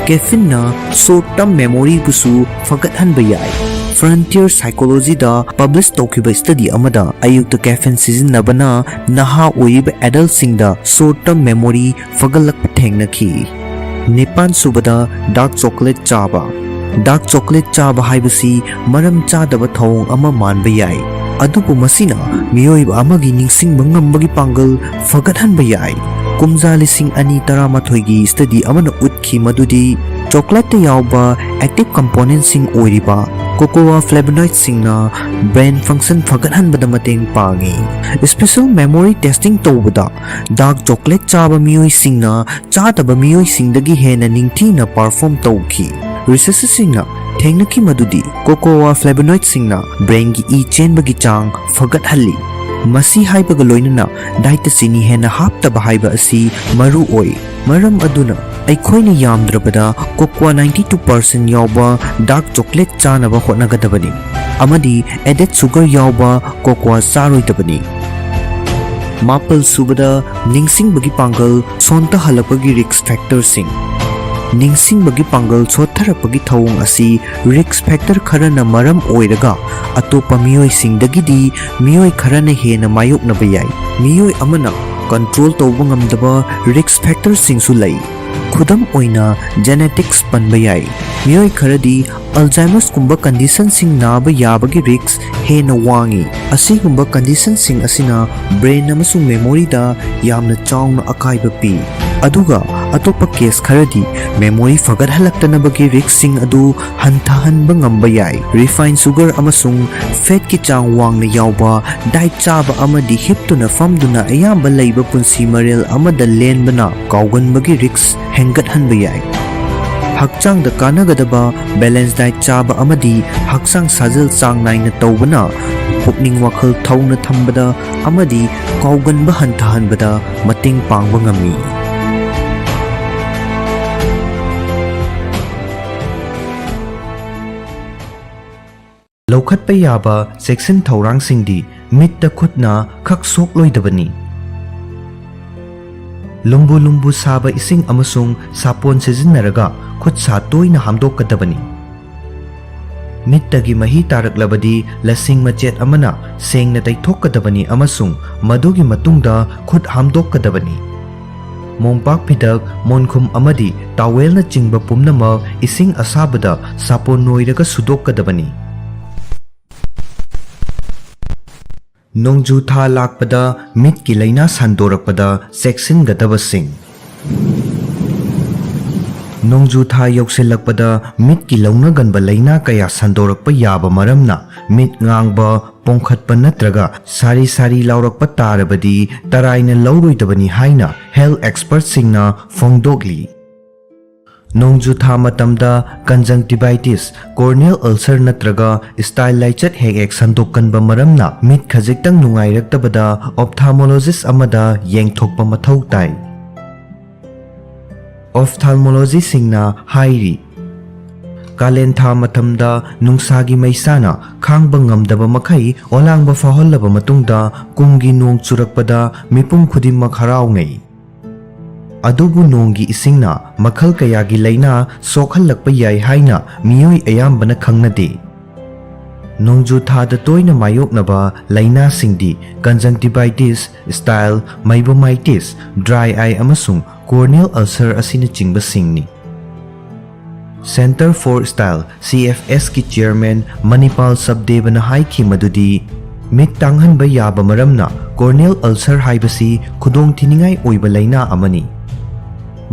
Caffeineꯅ short term memoryꯕꯨꯁꯨ ꯐꯒꯠꯍꯟꯕ ꯌꯥꯏ꯫ Frontier Psychologyꯗ publish ꯇꯧꯈꯤꯕ study ꯑꯃꯗ ꯑꯌꯨꯛꯇ caffeine ꯁꯤꯖꯤꯟꯅꯕꯅ ꯅꯍꯥ ꯑꯣꯏꯔꯤꯕ adultꯁꯤꯡꯗ short term memory ꯐꯒꯠꯂꯛꯄ ꯊꯦꯡꯅꯈꯤ꯫ ꯅꯤꯄꯥꯟ ꯁꯨꯕꯗ dark chocolate ꯆꯥꯕ꯫ Dark chocolate ꯆꯥꯕ ꯍꯥꯏꯕꯁꯤ ꯃꯔꯝ ꯆꯥꯗꯕ ꯊꯧꯑꯣꯡ ꯑꯃ ꯃꯥꯟꯕ ꯌꯥꯏ, ꯑꯗꯨꯕꯨ ꯃꯁꯤꯅ ꯃꯤꯑꯣꯏꯕ ꯑꯃꯒꯤ ꯅꯤꯡꯁꯤꯡꯕ ꯉꯝꯕꯒꯤ ꯄꯥꯡꯒꯜ ꯐꯒꯠꯍꯟꯕ ꯌꯥꯏ꯫ ꯀꯨꯝꯖꯥ ꯂꯤꯁꯤꯡ ꯑꯅꯤ ꯇꯔꯥꯃꯥꯊꯣꯏꯒꯤ study ꯑꯃꯅ ꯎꯠꯈꯤ ꯃꯗꯨꯗꯤ chocolateꯇ ꯌꯥꯎꯕ active componentꯁꯤꯡ ꯑꯣꯏꯔꯤꯕ cocoa flavonoidꯁꯤꯡꯅ brain function ꯐꯒꯠꯍꯟꯕꯗ ꯃꯇꯦꯡ ꯄꯥꯡꯏ꯫ Special memory testing ꯇꯧꯕꯗ dark chocolate ꯆꯥꯕ ꯃꯤꯑꯣꯏꯁꯤꯡꯅ ꯆꯥꯗꯕ ꯃꯤꯑꯣꯏꯁꯤꯡꯗꯒꯤ ꯍꯦꯟꯅ ꯅꯤꯡꯊꯤꯅ perform ꯇꯧꯈꯤ꯫ Researcherꯁꯤꯡꯅ ꯊꯦꯡꯅꯈꯤ ꯃꯗꯨꯗꯤ cocoa flavonoidꯁꯤꯡꯅ brainꯒꯤ ꯏ ꯆꯦꯟꯕꯒꯤ ꯆꯥꯡ ꯐꯒꯠꯍꯜꯂꯤ꯫ ꯃꯁꯤ ꯍꯥꯏꯕꯒ ꯂꯣꯏꯅꯅ dietꯇ ꯆꯤꯅꯤ ꯍꯦꯟꯅ ꯍꯥꯞꯇꯕ ꯍꯥꯏꯕ ꯑꯁꯤ ꯃꯔꯨ ꯑꯣꯏ꯫ ꯃꯔꯝ ꯑꯗꯨꯅ ꯑꯩꯈꯣꯏꯅ ꯌꯥꯝꯗ꯭ꯔꯕꯗ cocoa ninety two percent ꯌꯥꯎꯕ dark chocolate ꯆꯥꯅꯕ ꯍꯣꯠꯅꯒꯗꯕꯅꯤ ꯑꯃꯗꯤ added sugar ꯌꯥꯎꯕ cocoa ꯆꯥꯔꯣꯏꯗꯕꯅꯤ꯫ ꯃꯥꯄꯜ ꯁꯨꯕꯗ ꯅꯤꯡꯁꯤꯡꯕꯒꯤ ꯄꯥꯡꯒꯜ ꯁꯣꯟꯊꯍꯜꯂꯛꯄꯒꯤ risk factorꯁꯤꯡ꯫ ꯅꯤꯡꯁꯤꯡꯕꯒꯤ ꯄꯥꯡꯒꯜ ꯁꯣꯠꯊꯔꯛꯄꯒꯤ ꯊꯧꯑꯣꯡ ꯑꯁꯤ risk factor ꯈꯔꯅ ꯃꯔꯝ ꯑꯣꯏꯔꯒ ꯑꯇꯣꯞꯄ ꯃꯤꯑꯣꯏꯁꯤꯡꯗꯒꯤꯗꯤ ꯃꯤꯑꯣꯏ ꯈꯔꯅ ꯍꯦꯟꯅ ꯃꯥꯌꯣꯛꯅꯕ ꯌꯥꯏ꯫ ꯃꯤꯑꯣꯏ ꯑꯃꯅ control ꯇꯧꯕ ꯉꯝꯗꯕ risk factorꯁꯤꯡꯁꯨ ꯂꯩ꯫ ꯈꯨꯗꯝ ꯑꯣꯏꯅ genetics ꯄꯟꯕ ꯌꯥꯏ꯫ ꯃꯤꯑꯣꯏ ꯈꯔꯗꯤ Alzheimerꯁꯀꯨꯝꯕ conditionꯁꯤꯡ ꯅꯥꯕ ꯌꯥꯕꯒꯤ risk ꯍꯦꯟꯅ ꯋꯥꯡꯏ꯫ ꯑꯁꯤꯒꯨꯝꯕ conditionꯁꯤꯡ ꯑꯁꯤꯅ brain ꯑꯃꯁꯨꯡ memoryꯗ ꯌꯥꯝꯅ ꯆꯥꯎꯅ ꯑꯀꯥꯏꯕ ꯄꯤ꯫ ꯑꯗꯨꯒ ꯑꯇꯣꯞꯄ ꯀꯦꯁ ꯈꯔꯗꯤ ꯃꯦꯃꯣꯔꯤ ꯐꯒꯠꯍꯜꯂꯛꯇꯅꯕꯒꯤ ꯔꯤꯛꯁꯁꯤꯡ ꯑꯗꯨ ꯍꯟꯊꯍꯟꯕ ꯉꯝꯕ ꯌꯥꯏ꯫ ꯔꯤꯐꯥꯏꯟ ꯁꯨꯒꯔ ꯑꯃꯁꯨꯡ ꯐꯦꯠꯀꯤ ꯆꯥꯡ ꯋꯥꯡꯅ ꯌꯥꯎꯕ ꯗꯥꯏꯠ ꯆꯥꯕ ꯑꯃꯗꯤ ꯍꯤꯞꯇꯨꯅ ꯐꯝꯗꯨꯅ ꯑꯌꯥꯝꯕ ꯂꯩꯕ ꯄꯨꯟꯁꯤ ꯃꯔꯦꯜ ꯑꯃꯗ ꯂꯦꯟꯕꯅ ꯀꯥꯎꯒꯟꯕꯒꯤ ꯔꯤꯛꯁ ꯍꯦꯟꯒꯠꯍꯟꯕ ꯌꯥꯏ꯫ ꯍꯛꯆꯥꯡꯗ ꯀꯥꯟꯅꯒꯗꯕ ꯕꯦꯂꯦꯟꯁ ꯗꯥꯏꯠ ꯆꯥꯕ ꯑꯃꯗꯤ ꯍꯛꯆꯥꯡ ꯁꯥꯖꯦꯜ ꯆꯥꯡ ꯅꯥꯏꯅ ꯇꯧꯕꯅ ꯄꯨꯛꯅꯤꯡ ꯋꯥꯈꯜ ꯊꯧꯅ ꯊꯝꯕꯗ ꯑꯃꯗꯤ ꯀꯥꯎꯒꯟꯕ ꯍꯟꯊꯍꯟꯕꯗ ꯃꯇꯦꯡ ꯄꯥꯡꯕ ꯉꯝꯃꯤ꯫ ꯂꯧꯈꯠꯄ ꯌꯥꯕ ꯆꯦꯛꯁꯤꯟ ꯊꯧꯔꯥꯡꯁꯤꯡꯗꯤ: ꯃꯤꯠꯇ ꯈꯨꯠꯅ ꯈꯛ ꯁꯣꯛꯂꯣꯏꯗꯕꯅꯤ꯫ ꯂꯨꯝꯕꯨ ꯂꯨꯝꯕꯨ ꯁꯥꯕ ꯏꯁꯤꯡ ꯑꯃꯁꯨꯡ ꯁꯥꯄꯣꯟ ꯁꯤꯖꯤꯟꯅꯔꯒ ꯈꯨꯠ ꯁꯥ ꯇꯣꯏꯅ ꯍꯥꯝꯗꯣꯛꯀꯗꯕꯅꯤ꯫ ꯃꯤꯠꯇꯒꯤ ꯃꯍꯤ ꯇꯥꯔꯛꯂꯕꯗꯤ ꯂꯁꯤꯡ ꯃꯆꯦꯠ ꯑꯃꯅ ꯁꯦꯡꯅ ꯇꯩꯊꯣꯛꯀꯗꯕꯅꯤ ꯑꯃꯁꯨꯡ ꯃꯗꯨꯒꯤ ꯃꯇꯨꯡꯗ ꯈꯨꯠ ꯍꯥꯝꯗꯣꯛꯀꯗꯕꯅꯤ꯫ ꯃꯣꯝꯄꯥꯛ ꯐꯤꯗꯛ, ꯃꯣꯟꯈꯨꯝ ꯑꯃꯗꯤ ꯇꯥꯋꯦꯜꯅꯆꯤꯡꯕ ꯄꯨꯝꯅꯃꯛ ꯏꯁꯤꯡ ꯑꯁꯥꯕꯗ ꯁꯥꯄꯣꯟ ꯅꯣꯏꯔꯒ ꯁꯨꯗꯣꯛꯀꯗꯕꯅꯤ꯫ ꯅꯣꯡꯖꯨ ꯊꯥ ꯂꯥꯛꯄꯗ ꯃꯤꯠꯀꯤ ꯂꯥꯏꯅꯥ ꯁꯟꯗꯣꯔꯛꯄꯗ ꯆꯦꯛꯁꯤꯟꯒꯗꯕꯁꯤꯡ꯫ ꯅꯣꯡꯖꯨ ꯊꯥ ꯌꯧꯁꯤꯜꯂꯛꯄꯗ ꯃꯤꯠꯀꯤ ꯂꯧꯅꯒꯟꯕ ꯂꯥꯏꯅꯥ ꯀꯌꯥ ꯁꯟꯗꯣꯔꯛꯄ ꯌꯥꯕ ꯃꯔꯝꯅ, ꯃꯤꯠ ꯉꯥꯡꯕ, ꯄꯣꯡꯈꯠꯄ ꯅꯠꯇ꯭ꯔꯒ ꯁꯥꯔꯤ ꯁꯥꯔꯤ ꯂꯥꯎꯔꯛꯄ ꯇꯥꯔꯕꯗꯤ ꯇꯔꯥꯏꯅ ꯂꯧꯔꯣꯏꯗꯕꯅꯤ ꯍꯥꯏꯅ ꯍꯦꯜꯊ ꯑꯦꯛꯁꯄꯔꯠꯁꯤꯡꯅ ꯐꯣꯡꯗꯣꯛꯂꯤ꯫ ꯅꯣꯡꯖꯨ ꯊꯥ ꯃꯇꯝꯗ ꯀꯟꯖꯪꯇꯤꯚꯥꯏꯇꯤꯁ, ꯀꯣꯔꯅꯤꯌꯦꯜ ꯑꯜꯁꯔ ꯅꯠꯇ꯭ꯔꯒ ꯁ꯭ꯇꯥꯏꯜ ꯂꯥꯏꯆꯠ ꯍꯦꯛ ꯍꯦꯛ ꯁꯟꯗꯣꯛꯀꯟꯕ ꯃꯔꯝꯅ ꯃꯤꯠ ꯈꯖꯤꯛꯇꯪ ꯅꯨꯡꯉꯥꯏꯔꯛꯇꯕꯗ ꯑꯣꯞꯊꯥꯜꯃꯣꯂꯣꯖꯤꯁ ꯑꯃꯗ ꯌꯦꯡꯊꯣꯛꯄ ꯃꯊꯧ ꯇꯥꯏ꯫ ꯑꯣꯞꯊꯥꯜꯃꯣꯂꯣꯖꯤꯁꯤꯡꯅ ꯍꯥꯏꯔꯤ, ꯀꯥꯂꯦꯟ ꯊꯥ ꯃꯇꯝꯗ ꯅꯨꯡꯁꯥꯒꯤ ꯃꯩꯁꯥꯅ ꯈꯥꯡꯕ ꯉꯝꯗꯕ ꯃꯈꯩ ꯑꯣꯂꯥꯡꯕ ꯐꯥꯎꯍꯜꯂꯕ ꯃꯇꯨꯡꯗ ꯀꯨꯝꯒꯤ ꯅꯣꯡ ꯆꯨꯔꯛꯄꯗ ꯃꯤꯄꯨꯝ ꯈꯨꯗꯤꯡꯃꯛ ꯍꯔꯥꯎꯅꯩ꯫ ꯑꯗꯨꯕꯨ ꯅꯣꯡꯒꯤ ꯏꯁꯤꯡꯅ ꯃꯈꯜ ꯀꯌꯥꯒꯤ ꯂꯥꯏꯅꯥ ꯁꯣꯛꯍꯜꯂꯛꯄ ꯌꯥꯏ ꯍꯥꯏꯅ ꯃꯤꯑꯣꯏ ꯑꯌꯥꯝꯕꯅ ꯈꯪꯅꯗꯦ꯫ ꯅꯣꯡꯖꯨ ꯊꯥꯗ ꯇꯣꯏꯅ ꯃꯥꯌꯣꯛꯅꯕ ꯂꯥꯏꯅꯥꯁꯤꯡꯗꯤ conjunctivitis, stye, meibomitis, dry eye ꯑꯃꯁꯨꯡ ꯀꯣꯔꯅꯤꯌꯦꯜ ꯑꯜꯁꯔ ꯑꯁꯤꯅꯆꯤꯡꯕꯁꯤꯡꯅꯤ꯫ Centre for Style, C F ꯑꯦꯁꯀꯤ ꯆꯤꯌꯔꯃꯦꯟ ꯃꯅꯤꯄꯥꯜ ꯁꯕꯗꯦꯕꯅ ꯍꯥꯏꯈꯤ ꯃꯗꯨꯗꯤ, ꯃꯤꯠ ꯇꯥꯡꯍꯟꯕ ꯌꯥꯕ ꯃꯔꯝꯅ ꯀꯣꯔꯅꯤꯌꯦꯜ ꯑꯜꯁꯔ ꯍꯥꯏꯕꯁꯤ ꯈꯨꯗꯣꯡꯊꯤꯅꯤꯡꯉꯥꯏ ꯑꯣꯏꯕ ꯂꯥꯏꯅꯥ ꯑꯃꯅꯤ꯫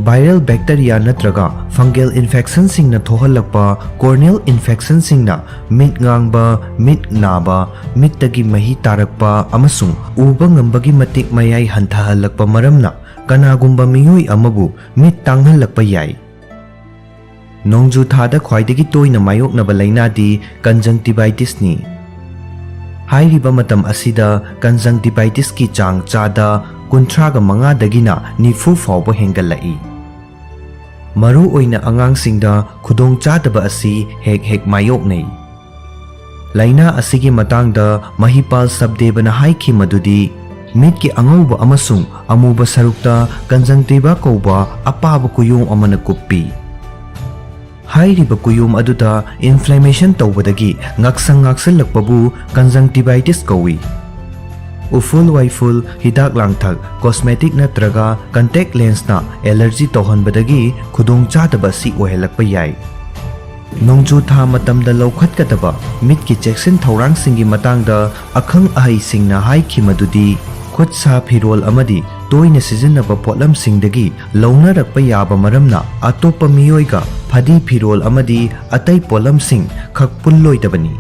Viral bacteria ꯅꯠꯇ꯭ꯔꯒ fungal infectionꯁꯤꯡꯅ ꯊꯣꯛꯍꯜꯂꯛꯄ corneal infectionꯁꯤꯡꯅ ꯃꯤꯠ ꯉꯥꯡꯕ, ꯃꯤꯠ ꯅꯥꯕ, ꯃꯤꯠꯇꯒꯤ ꯃꯍꯤ ꯇꯥꯔꯛꯄ ꯑꯃꯁꯨꯡ ꯎꯕ ꯉꯝꯕꯒꯤ ꯃꯇꯤꯛ ꯃꯌꯥꯏ ꯍꯟꯊꯍꯜꯂꯛꯄ ꯃꯔꯝꯅ ꯀꯅꯥꯒꯨꯝꯕ ꯃꯤꯑꯣꯏ ꯑꯃꯕꯨ ꯃꯤꯠ ꯇꯥꯡꯍꯜꯂꯛꯄ ꯌꯥꯏ꯫ ꯅꯣꯡꯖꯨ ꯊꯥꯗ ꯈ꯭ꯋꯥꯏꯗꯒꯤ ꯇꯣꯏꯅ ꯃꯥꯌꯣꯛꯅꯕ ꯂꯥꯏꯅꯥꯗꯤ conjunctivitisꯅꯤ꯫ ꯍꯥꯏꯔꯤꯕ ꯃꯇꯝ ꯑꯁꯤꯗ conjunctivitisꯀꯤ ꯆꯥꯡ ꯆꯥꯗ ꯀꯨꯟꯊ꯭ꯔꯥꯒ ꯃꯉꯥꯗꯒꯤꯅ ꯅꯤꯐꯨ ꯐꯥꯎꯕ ꯍꯦꯟꯒꯠꯂꯛꯏ꯫ ꯃꯔꯨꯑꯣꯏꯅ ꯑꯉꯥꯡꯁꯤꯡꯗ ꯈꯨꯗꯣꯡꯆꯥꯗꯕ ꯑꯁꯤ ꯍꯦꯛ ꯍꯦꯛ ꯃꯥꯌꯣꯛꯅꯩ꯫ ꯂꯥꯏꯅꯥ ꯑꯁꯤꯒꯤ ꯃꯇꯥꯡꯗ ꯃꯍꯤꯄꯥꯜ ꯁꯕꯗꯦꯕꯅ ꯍꯥꯏꯈꯤ ꯃꯗꯨꯗꯤ, ꯃꯤꯠꯀꯤ ꯑꯉꯧꯕ ꯑꯃꯁꯨꯡ ꯑꯃꯨꯕ ꯁꯔꯨꯛꯇ conjunctiva ꯀꯧꯕ ꯑꯄꯥꯕ ꯀꯨꯌꯣꯝ ꯑꯃꯅ ꯀꯨꯞꯄꯤ꯫ ꯍꯥꯏꯔꯤꯕ ꯀꯨꯌꯣꯝ ꯑꯗꯨꯗ inflammation ꯇꯧꯕꯗꯒꯤ ꯉꯛꯁꯪ ꯉꯥꯛꯁꯜꯂꯛꯄꯕꯨ conjunctivitis ꯀꯧꯏ꯫ ꯎꯐꯨꯜ ꯋꯥꯏꯐꯨꯜ, ꯍꯤꯗꯥꯛ ꯂꯥꯡꯊꯛ, cosmetic ꯅꯠꯇ꯭ꯔꯒ contact lensꯅ allergy ꯇꯧꯍꯟꯕꯗꯒꯤ ꯈꯨꯗꯣꯡꯆꯥꯗꯕ ꯑꯁꯤ ꯑꯣꯏꯍꯜꯂꯛꯄ ꯌꯥꯏ꯫ ꯅꯣꯡꯖꯨ ꯊꯥ ꯃꯇꯝꯗ ꯂꯧꯈꯠꯀꯗꯕ ꯃꯤꯠꯀꯤ ꯆꯦꯛꯁꯤꯟ ꯊꯧꯔꯥꯡꯁꯤꯡꯒꯤ ꯃꯇꯥꯡꯗ ꯑꯈꯪ ꯑꯍꯩꯁꯤꯡꯅ ꯍꯥꯏꯈꯤ ꯃꯗꯨꯗꯤ, ꯈꯨꯠ ꯁꯥ ꯐꯤꯔꯣꯜ ꯑꯃꯗꯤ ꯇꯣꯏꯅ ꯁꯤꯖꯤꯟꯅꯕ ꯄꯣꯠꯂꯝꯁꯤꯡꯗꯒꯤ ꯂꯧꯅꯔꯛꯄ ꯌꯥꯕ ꯃꯔꯝꯅ ꯑꯇꯣꯞꯄ ꯃꯤꯑꯣꯏꯒ ꯐꯗꯤ ꯐꯤꯔꯣꯜ ꯑꯃꯗꯤ ꯑꯇꯩ ꯄꯣꯠꯂꯝꯁꯤꯡ ꯈꯛ ꯄꯨꯜꯂꯣꯏꯗꯕꯅꯤ꯫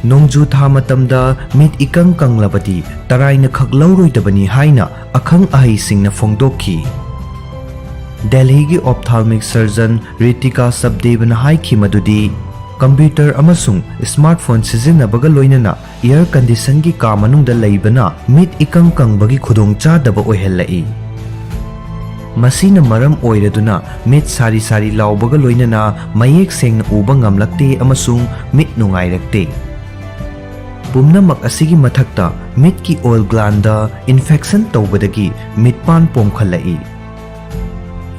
ꯅꯣꯡꯖꯨ ꯊꯥ ꯃꯇꯝꯗ ꯃꯤꯠ ꯏꯀꯪ ꯀꯪꯂꯕꯗꯤ ꯇꯔꯥꯏꯅ ꯈꯛ ꯂꯧꯔꯣꯏꯗꯕꯅꯤ ꯍꯥꯏꯅ ꯑꯈꯪ ꯑꯍꯩꯁꯤꯡꯅ ꯐꯣꯡꯗꯣꯛꯈꯤ꯫ ꯗꯦꯜꯍꯤꯒꯤ ophthalmic surgeon ꯔꯤꯇꯤꯀꯥ ꯁꯕꯗꯦꯕꯅ ꯍꯥꯏꯈꯤ ꯃꯗꯨꯗꯤ, computer ꯑꯃꯁꯨꯡ smartphone ꯁꯤꯖꯤꯟꯅꯕꯒ ꯂꯣꯏꯅꯅ air conditionꯒꯤ ꯀꯥ ꯃꯅꯨꯡꯗ ꯂꯩꯕꯅ ꯃꯤꯠ ꯏꯀꯪ ꯀꯪꯕꯒꯤ ꯈꯨꯗꯣꯡꯆꯥꯗꯕ ꯑꯣꯏꯍꯜꯂꯛꯏ꯫ ꯃꯁꯤꯅ ꯃꯔꯝ ꯑꯣꯏꯔꯗꯨꯅ ꯃꯤꯠ ꯁꯥꯔꯤ ꯁꯥꯔꯤ ꯂꯥꯎꯕꯒ ꯂꯣꯏꯅꯅ ꯃꯌꯦꯛ ꯁꯦꯡꯅ ꯎꯕ ꯉꯝꯂꯛꯇꯦ ꯑꯃꯁꯨꯡ ꯃꯤꯠ ꯅꯨꯡꯉꯥꯏꯔꯛꯇꯦ꯫ ꯄꯨꯝꯅꯃꯛ ꯑꯁꯤꯒꯤ ꯃꯊꯛꯇ, ꯃꯤꯠꯀꯤ ꯑꯣꯏꯜ glandꯗ infection ꯇꯧꯕꯗꯒꯤ ꯃꯤꯠꯄꯥꯟ ꯄꯣꯝꯈꯠꯂꯛꯏ꯫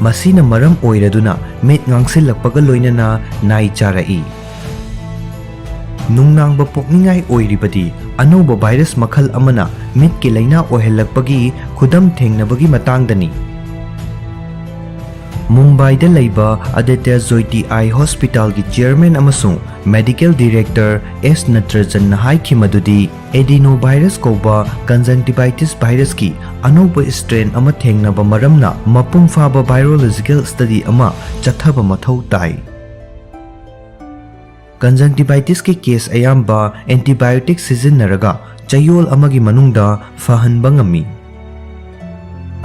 ꯃꯁꯤꯅ ꯃꯔꯝ ꯑꯣꯏꯔꯗꯨꯅ ꯃꯤꯠ ꯉꯥꯡꯁꯤꯜꯂꯛꯄꯒ ꯂꯣꯏꯅꯅ ꯅꯥꯏ ꯆꯥꯔꯛꯏ꯫ ꯅꯨꯡꯅꯥꯡꯕ ꯄꯣꯛꯅꯤꯡꯉꯥꯏ ꯑꯣꯏꯔꯤꯕꯗꯤ ꯑꯅꯧꯕ virus ꯃꯈꯜ ꯑꯃꯅ ꯃꯤꯠꯀꯤ ꯂꯥꯏꯅꯥ ꯑꯣꯏꯍꯜꯂꯛꯄꯒꯤ ꯈꯨꯗꯝ ꯊꯦꯡꯅꯕꯒꯤ ꯃꯇꯥꯡꯗꯅꯤ꯫ ꯃꯨꯝꯕꯥꯏꯗ ꯂꯩꯕ ꯑꯗꯤꯇ꯭ꯌ ꯖ꯭ꯌꯣꯇꯤ ꯑꯥꯏ ꯍꯣꯁꯄꯤꯇꯥꯜꯒꯤ ꯆꯤꯌꯔꯃꯦꯟ ꯑꯃꯁꯨꯡ ꯃꯦꯗꯤꯀꯦꯜ ꯗꯤꯔꯦꯛꯇꯔ ꯑꯦꯁ ꯅꯇ꯭ꯔꯖꯟꯅ ꯍꯥꯏꯈꯤ ꯃꯗꯨꯗꯤ, adenovirus ꯀꯧꯕ conjunctivitis virusꯀꯤ ꯑꯅꯧꯕ strain ꯑꯃ ꯊꯦꯡꯅꯕ ꯃꯔꯝꯅ ꯃꯄꯨꯡ ꯐꯥꯕ virological study ꯑꯃ ꯆꯠꯊꯕ ꯃꯊꯧ ꯇꯥꯏ꯫ Conjunctivitisꯀꯤ case ꯑꯌꯥꯝꯕ antibiotic ꯁꯤꯖꯤꯟꯅꯔꯒ ꯆꯌꯣꯜ ꯑꯃꯒꯤ ꯃꯅꯨꯡꯗ ꯐꯍꯟꯕ ꯉꯝꯃꯤ꯫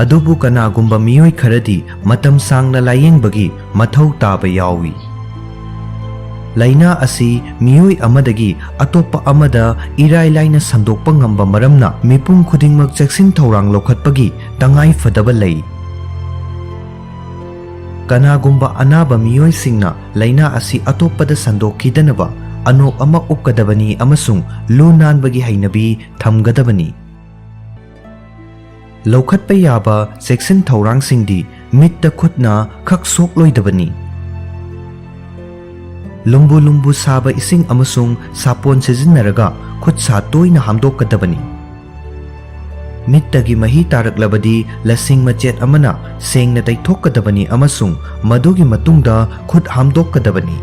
ꯑꯗꯨꯕꯨ ꯀꯅꯥꯒꯨꯝꯕ ꯃꯤꯑꯣꯏ ꯈꯔꯗꯤ ꯃꯇꯝ ꯁꯥꯡꯅ ꯂꯥꯌꯦꯡꯕꯒꯤ ꯃꯊꯧ ꯇꯥꯕ ꯌꯥꯎꯏ꯫ ꯂꯥꯏꯅꯥ ꯑꯁꯤ ꯃꯤꯑꯣꯏ ꯑꯃꯗꯒꯤ ꯑꯇꯣꯞꯄ ꯑꯃꯗ ꯏꯔꯥꯏ ꯂꯥꯏꯅ ꯁꯟꯗꯣꯛꯄ ꯉꯝꯕ ꯃꯔꯝꯅ ꯃꯤꯄꯨꯝ ꯈꯨꯗꯤꯡꯃꯛ ꯆꯦꯛꯁꯤꯟ ꯊꯧꯔꯥꯡ ꯂꯧꯈꯠꯄꯒꯤ ꯇꯉꯥꯏ ꯐꯗꯕ ꯂꯩ꯫ ꯀꯅꯥꯒꯨꯝꯕ ꯑꯅꯥꯕ ꯃꯤꯑꯣꯏꯁꯤꯡꯅ ꯂꯥꯏꯅꯥ ꯑꯁꯤ ꯑꯇꯣꯞꯄꯗ ꯁꯟꯗꯣꯛꯈꯤꯗꯅꯕ ꯑꯅꯣꯞ ꯑꯃ ꯎꯞꯀꯗꯕꯅꯤ ꯑꯃꯁꯨꯡ ꯂꯨ ꯅꯥꯟꯕꯒꯤ ꯍꯩꯅꯕꯤ ꯊꯝꯒꯗꯕꯅꯤ꯫ ꯂꯧꯈꯠꯄ ꯌꯥꯕ ꯆꯦꯛꯁꯤꯟ ꯊꯧꯔꯥꯡꯁꯤꯡꯗꯤ ꯃꯤꯠꯇ ꯈꯨꯠꯅ ꯈꯛ ꯁꯣꯛꯂꯣꯏꯗꯕꯅꯤ꯫ ꯂꯨꯝꯕꯨ ꯂꯨꯝꯕꯨ ꯁꯥꯕ ꯏꯁꯤꯡ ꯑꯃꯁꯨꯡ ꯁꯥꯄꯣꯟ ꯁꯤꯖꯤꯟꯅꯔꯒ ꯈꯨꯠ ꯁꯥ ꯇꯣꯏꯅ ꯍꯥꯝꯗꯣꯛꯀꯗꯕꯅꯤ꯫ ꯃꯤꯠꯇꯒꯤ ꯃꯍꯤ ꯇꯥꯔꯛꯂꯕꯗꯤ ꯂꯁꯤꯡ ꯃꯆꯦꯠ ꯑꯃꯅ ꯁꯦꯡꯅ ꯇꯩꯊꯣꯛꯀꯗꯕꯅꯤ ꯑꯃꯁꯨꯡ ꯃꯗꯨꯒꯤ ꯃꯇꯨꯡꯗ ꯈꯨꯠ ꯍꯥꯝꯗꯣꯛꯀꯗꯕꯅꯤ꯫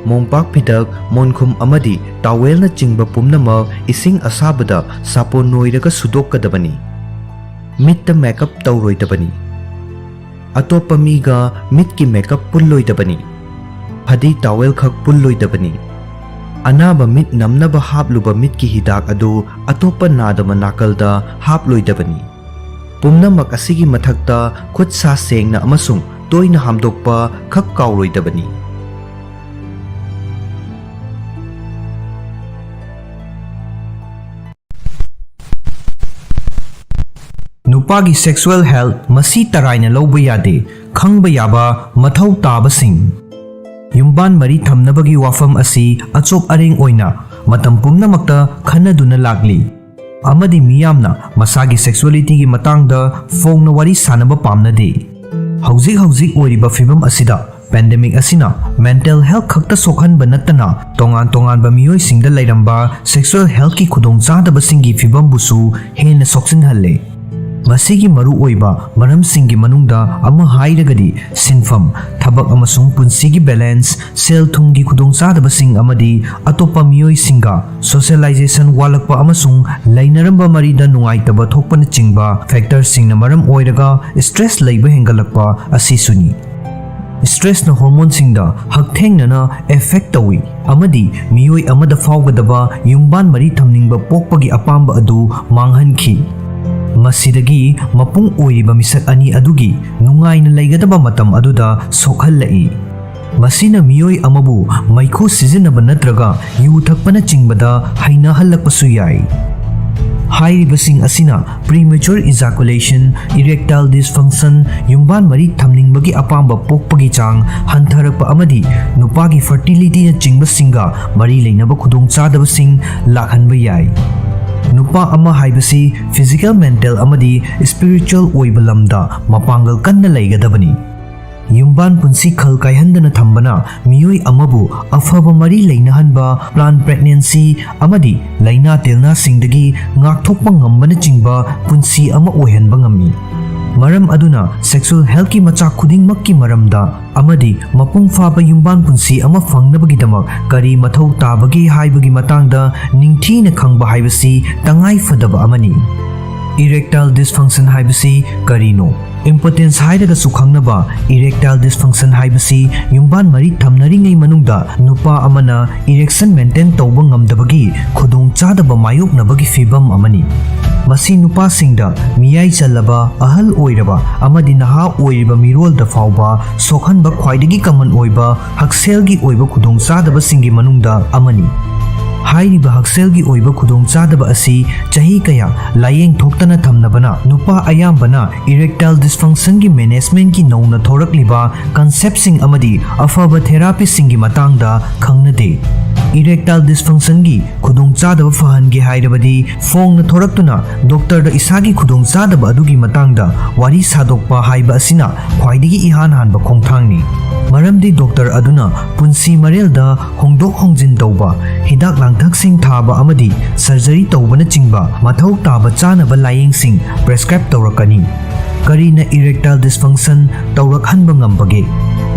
ꯃꯣꯝꯄꯥꯛ ꯐꯤꯗꯛ, ꯃꯣꯟꯈꯨꯝ ꯑꯃꯗꯤ ꯇꯥꯋꯦꯜꯅꯆꯤꯡꯕ ꯄꯨꯝꯅꯃꯛ ꯏꯁꯤꯡ ꯑꯁꯥꯕꯗ ꯁꯥꯄꯣꯟ ꯅꯣꯏꯔꯒ ꯁꯨꯗꯣꯛꯀꯗꯕꯅꯤ꯫ ꯃꯤꯠꯇ ꯃꯦꯀꯞ ꯇꯧꯔꯣꯏꯗꯕꯅꯤ꯫ ꯑꯇꯣꯞꯄ ꯃꯤꯒ ꯃꯤꯠꯀꯤ ꯃꯦꯀꯞ ꯄꯨꯜꯂꯣꯏꯗꯕꯅꯤ꯫ ꯐꯗꯤ ꯇꯥꯋꯦꯜ ꯈꯛ ꯄꯨꯜꯂꯣꯏꯗꯕꯅꯤ꯫ ꯑꯅꯥꯕ ꯃꯤꯠ ꯅꯝꯅꯕ ꯍꯥꯞꯂꯨꯕ ꯃꯤꯠꯀꯤ ꯍꯤꯗꯥꯛ ꯑꯗꯨ ꯑꯇꯣꯞꯄ ꯅꯥꯗꯕ ꯅꯥꯀꯜꯗ ꯍꯥꯞꯂꯣꯏꯗꯕꯅꯤ꯫ ꯄꯨꯝꯅꯃꯛ ꯑꯁꯤꯒꯤ ꯃꯊꯛꯇ ꯈꯨꯠ ꯁꯥ ꯁꯦꯡꯅ ꯑꯃꯁꯨꯡ ꯇꯣꯏꯅ ꯍꯥꯝꯗꯣꯛꯄ ꯈꯛ ꯀꯥꯎꯔꯣꯏꯗꯕꯅꯤ꯫ ꯅꯨꯄꯥꯒꯤ sexual health ꯃꯁꯤ ꯇꯔꯥꯏꯅ ꯂꯧꯕ ꯌꯥꯗꯦ꯫ ꯈꯪꯕ ꯌꯥꯕ ꯃꯊꯧ ꯇꯥꯕꯁꯤꯡ꯫ ꯌꯨꯝꯕꯥꯟ ꯃꯔꯤ ꯊꯝꯅꯕꯒꯤ ꯋꯥꯐꯝ ꯑꯁꯤ ꯑꯆꯣꯞ ꯑꯔꯦꯡ ꯑꯣꯏꯅ ꯃꯇꯝ ꯄꯨꯝꯅꯃꯛꯇ ꯈꯟꯅꯗꯨꯅ ꯂꯥꯛꯂꯤ, ꯑꯃꯗꯤ ꯃꯤꯌꯥꯝꯅ ꯃꯁꯥꯒꯤ sexualityꯒꯤ ꯃꯇꯥꯡꯗ ꯐꯣꯡꯅ ꯋꯥꯔꯤ ꯁꯥꯅꯕ ꯄꯥꯝꯅꯗꯦ꯫ ꯍꯧꯖꯤꯛ ꯍꯧꯖꯤꯛ ꯑꯣꯏꯔꯤꯕ ꯐꯤꯚꯝ ꯑꯁꯤꯗ pandemic ꯑꯁꯤꯅ mental health ꯈꯛꯇ ꯁꯣꯛꯍꯟꯕ ꯅꯠꯇꯅ ꯇꯣꯉꯥꯟ ꯇꯣꯉꯥꯟꯕ ꯃꯤꯑꯣꯏꯁꯤꯡꯗ ꯂꯩꯔꯝꯕ sexual healthꯀꯤ ꯈꯨꯗꯣꯡꯆꯥꯗꯕꯁꯤꯡꯒꯤ ꯐꯤꯚꯝꯕꯨꯁꯨ ꯍꯦꯟꯅ ꯁꯣꯛꯆꯤꯟꯍꯜꯂꯦ꯫ ꯃꯁꯤꯒꯤ ꯃꯔꯨꯑꯣꯏꯕ ꯃꯔꯝꯁꯤꯡꯒꯤ ꯃꯅꯨꯡꯗ ꯑꯃ ꯍꯥꯏꯔꯒꯗꯤ ꯁꯤꯟꯐꯝ, ꯊꯕꯛ ꯑꯃꯁꯨꯡ ꯄꯨꯟꯁꯤꯒꯤ ꯕꯦꯂꯦꯟꯁ, ꯁꯦꯜ ꯊꯨꯝꯒꯤ ꯈꯨꯗꯣꯡꯆꯥꯗꯕꯁꯤꯡ ꯑꯃꯗꯤ ꯑꯇꯣꯞꯄ ꯃꯤꯑꯣꯏꯁꯤꯡꯒ ꯁꯣꯁꯤꯌꯦꯂꯥꯏꯖꯦꯁꯟ ꯋꯥꯠꯂꯛꯄ ꯑꯃꯁꯨꯡ ꯂꯩꯅꯔꯝꯕ ꯃꯔꯤꯗ ꯅꯨꯡꯉꯥꯏꯇꯕ ꯊꯣꯛꯄꯅꯆꯤꯡꯕ ꯐꯦꯛꯇꯔꯁꯤꯡꯅ ꯃꯔꯝ ꯑꯣꯏꯔꯒ ꯁ꯭ꯇ꯭ꯔꯦꯁ ꯂꯩꯕ ꯍꯦꯟꯒꯠꯂꯛꯄ ꯑꯁꯤꯁꯨꯅꯤ꯫ ꯁ꯭ꯇ꯭ꯔꯦꯁꯅ ꯍꯣꯔꯃꯣꯟꯁꯤꯡꯗ ꯍꯛꯊꯦꯡꯅꯅ ꯑꯦꯐꯦꯛ ꯇꯧꯏ ꯑꯃꯗꯤ ꯃꯤꯑꯣꯏ ꯑꯃꯗ ꯐꯥꯎꯒꯗꯕ ꯌꯨꯝꯕꯥꯟ ꯃꯔꯤ ꯊꯝꯅꯤꯡꯕ ꯄꯣꯛꯄꯒꯤ ꯑꯄꯥꯝꯕ ꯑꯗꯨ ꯃꯥꯡꯍꯟꯈꯤ꯫ ꯃꯁꯤꯗꯒꯤ ꯃꯄꯨꯡ ꯑꯣꯏꯔꯤꯕ ꯃꯤꯁꯛ ꯑꯅꯤ ꯑꯗꯨꯒꯤ ꯅꯨꯡꯉꯥꯏꯅ ꯂꯩꯒꯗꯕ ꯃꯇꯝ ꯑꯗꯨꯗ ꯁꯣꯛꯍꯜꯂꯛꯏ꯫ ꯃꯁꯤꯅ ꯃꯤꯑꯣꯏ ꯑꯃꯕꯨ ꯃꯩꯈꯨ ꯁꯤꯖꯤꯟꯅꯕ ꯅꯠꯇ꯭ꯔꯒ ꯌꯨ ꯊꯛꯄꯅꯆꯤꯡꯕꯗ ꯍꯩꯅꯍꯜꯂꯛꯄꯁꯨ ꯌꯥꯏ꯫ ꯍꯥꯏꯔꯤꯕꯁꯤꯡ ꯑꯁꯤꯅ premature ejaculation, erectile dysfunction, ꯌꯨꯝꯕꯥꯟ ꯃꯔꯤ ꯊꯝꯅꯤꯡꯕꯒꯤ ꯑꯄꯥꯝꯕ ꯄꯣꯛꯄꯒꯤ ꯆꯥꯡ ꯍꯟꯊꯔꯛꯄ ꯑꯃꯗꯤ ꯅꯨꯄꯥꯒꯤ ꯐꯔꯇꯤꯂꯤꯇꯤꯅꯆꯤꯡꯕꯁꯤꯡꯒ ꯃꯔꯤ ꯂꯩꯅꯕ ꯈꯨꯗꯣꯡꯆꯥꯗꯕꯁꯤꯡ ꯂꯥꯛꯍꯟꯕ ꯌꯥꯏ꯫ ꯅꯨꯄꯥ ꯑꯃ ꯍꯥꯏꯕꯁꯤ ꯐꯤꯖꯤꯀꯦꯜ, ꯃꯦꯟꯇꯦꯜ ꯑꯃꯗꯤ ꯁ꯭ꯄꯤꯔꯤꯆꯨꯋꯦꯜ ꯑꯣꯏꯕ ꯂꯝꯗ ꯃꯄꯥꯡꯒꯜ ꯀꯟꯅ ꯂꯩꯒꯗꯕꯅꯤ꯫ ꯌꯨꯝꯕꯥꯟ ꯄꯨꯟꯁꯤ ꯈꯜ ꯀꯥꯏꯍꯟꯗꯅ ꯊꯝꯕꯅ ꯃꯤꯑꯣꯏ ꯑꯃꯕꯨ ꯑꯐꯕ ꯃꯔꯤ ꯂꯩꯅꯍꯟꯕ, ꯄ꯭ꯂꯥꯟ ꯄ꯭ꯔꯦꯒꯅꯦꯟꯁꯤ ꯑꯃꯗꯤ ꯂꯥꯏꯅꯥ ꯇꯤꯜꯅꯥꯁꯤꯡꯗꯒꯤ ꯉꯥꯛꯊꯣꯛꯄ ꯉꯝꯕꯅꯆꯤꯡꯕ ꯄꯨꯟꯁꯤ ꯑꯃ ꯑꯣꯏꯍꯟꯕ ꯉꯝꯃꯤ꯫ ꯃꯔꯝ ꯑꯗꯨꯅ ꯁꯦꯛꯁꯨꯑꯦꯜ ꯍꯦꯜꯊꯀꯤ ꯃꯆꯥꯛ ꯈꯨꯗꯤꯡꯃꯛꯀꯤ ꯃꯔꯝꯗ ꯑꯃꯗꯤ ꯃꯄꯨꯡ ꯐꯥꯕ ꯌꯨꯝꯕꯥꯟ ꯄꯨꯟꯁꯤ ꯑꯃ ꯐꯪꯅꯕꯒꯤꯗꯃꯛ ꯀꯔꯤ ꯃꯊꯧ ꯇꯥꯕꯒꯦ ꯍꯥꯏꯕꯒꯤ ꯃꯇꯥꯡꯗ ꯅꯤꯡꯊꯤꯅ ꯈꯪꯕ ꯍꯥꯏꯕꯁꯤ ꯇꯉꯥꯏ ꯐꯗꯕ ꯑꯃꯅꯤ꯫ Erectile dysfunction ꯍꯥꯏꯕꯁꯤ ꯀꯔꯤꯅꯣ? ꯏꯝꯄꯣꯇꯦꯟꯁ ꯍꯥꯏꯔꯒꯁꯨ ꯈꯪꯅꯕ erectile dysfunction ꯍꯥꯏꯕꯁꯤ ꯌꯨꯝꯕꯥꯟ ꯃꯔꯤ ꯊꯝꯅꯔꯤꯉꯩ ꯃꯅꯨꯡꯗ ꯅꯨꯄꯥ ꯑꯃꯅ ꯏꯔꯦꯛꯁꯟ ꯃꯦꯟꯇꯦꯟ ꯇꯧꯕ ꯉꯝꯗꯕꯒꯤ ꯈꯨꯗꯣꯡꯆꯥꯗꯕ ꯃꯥꯌꯣꯛꯅꯕꯒꯤ ꯐꯤꯚꯝ ꯑꯃꯅꯤ꯫ ꯃꯁꯤ ꯅꯨꯄꯥꯁꯤꯡꯗ, ꯃꯤꯌꯥꯏ ꯆꯜꯂꯕ, ꯑꯍꯜ ꯑꯣꯏꯔꯕ ꯑꯃꯗꯤ ꯅꯍꯥ ꯑꯣꯏꯔꯤꯕ ꯃꯤꯔꯣꯜꯗ ꯐꯥꯎꯕ ꯁꯣꯛꯍꯟꯕ ꯈ꯭ꯋꯥꯏꯗꯒꯤ ꯀꯃꯟ ꯑꯣꯏꯕ ꯍꯛꯁꯦꯜꯒꯤ ꯑꯣꯏꯕ ꯈꯨꯗꯣꯡꯆꯥꯗꯕꯁꯤꯡꯒꯤ ꯃꯅꯨꯡꯗ ꯑꯃꯅꯤ꯫ ꯍꯥꯏꯔꯤꯕ ꯍꯛꯁꯦꯜꯒꯤ ꯑꯣꯏꯕ ꯈꯨꯗꯣꯡꯆꯥꯗꯕ ꯑꯁꯤ ꯆꯍꯤ ꯀꯌꯥ ꯂꯥꯌꯦꯡ ꯊꯣꯛꯇꯅ ꯊꯝꯅꯕꯅ ꯅꯨꯄꯥ ꯑꯌꯥꯝꯕꯅ erectile dysfunctionꯒꯤ ꯃꯦꯅꯦꯖꯃꯦꯟꯠꯀꯤ ꯅꯧꯅ ꯊꯣꯔꯛꯂꯤꯕ ꯀꯟꯁꯦꯞꯁꯤꯡ ꯑꯃꯗꯤ ꯑꯐꯕ ꯊꯦꯔꯥꯄꯤꯁꯤꯡꯒꯤ ꯃꯇꯥꯡꯗ ꯈꯪꯅꯗꯦ꯫ Erectile dysfunctionꯒꯤ ꯈꯨꯗꯣꯡꯆꯥꯗꯕ ꯐꯍꯟꯒꯦ ꯍꯥꯏꯔꯕꯗꯤ ꯐꯣꯡꯅ ꯊꯣꯔꯛꯇꯨꯅ ꯗꯣꯛꯇꯔꯗ ꯏꯁꯥꯒꯤ ꯈꯨꯗꯣꯡꯆꯥꯗꯕ ꯑꯗꯨꯒꯤ ꯃꯇꯥꯡꯗ ꯋꯥꯔꯤ ꯁꯥꯗꯣꯛꯄ ꯍꯥꯏꯕ ꯑꯁꯤꯅ ꯈ꯭ꯋꯥꯏꯗꯒꯤ ꯏꯍꯥꯟ ꯍꯥꯟꯕ ꯈꯣꯡꯊꯥꯡꯅꯤ꯫ ꯃꯔꯝꯗꯤ ꯗꯣꯛꯇꯔ ꯑꯗꯨꯅ ꯄꯨꯟꯁꯤ ꯃꯔꯦꯜꯗ ꯍꯣꯡꯗꯣꯛ ꯍꯣꯡꯖꯤꯟ ꯇꯧꯕ, ꯍꯤꯗꯥꯛ ꯂꯥꯡꯊꯛꯁꯤꯡ ꯊꯥꯕ ꯑꯃꯗꯤ ꯁꯔꯖꯔꯤ ꯇꯧꯕꯅꯆꯤꯡꯕ ꯃꯊꯧ ꯇꯥꯕ ꯆꯥꯅꯕ ꯂꯥꯌꯦꯡꯁꯤꯡ ꯄ꯭ꯔꯦꯁꯀ꯭ꯔꯥꯏꯕ ꯇꯧꯔꯛꯀꯅꯤ꯫ ꯀꯔꯤꯅ erectile dysfunction ꯇꯧꯔꯛꯍꯟꯕ ꯉꯝꯕꯒꯦ?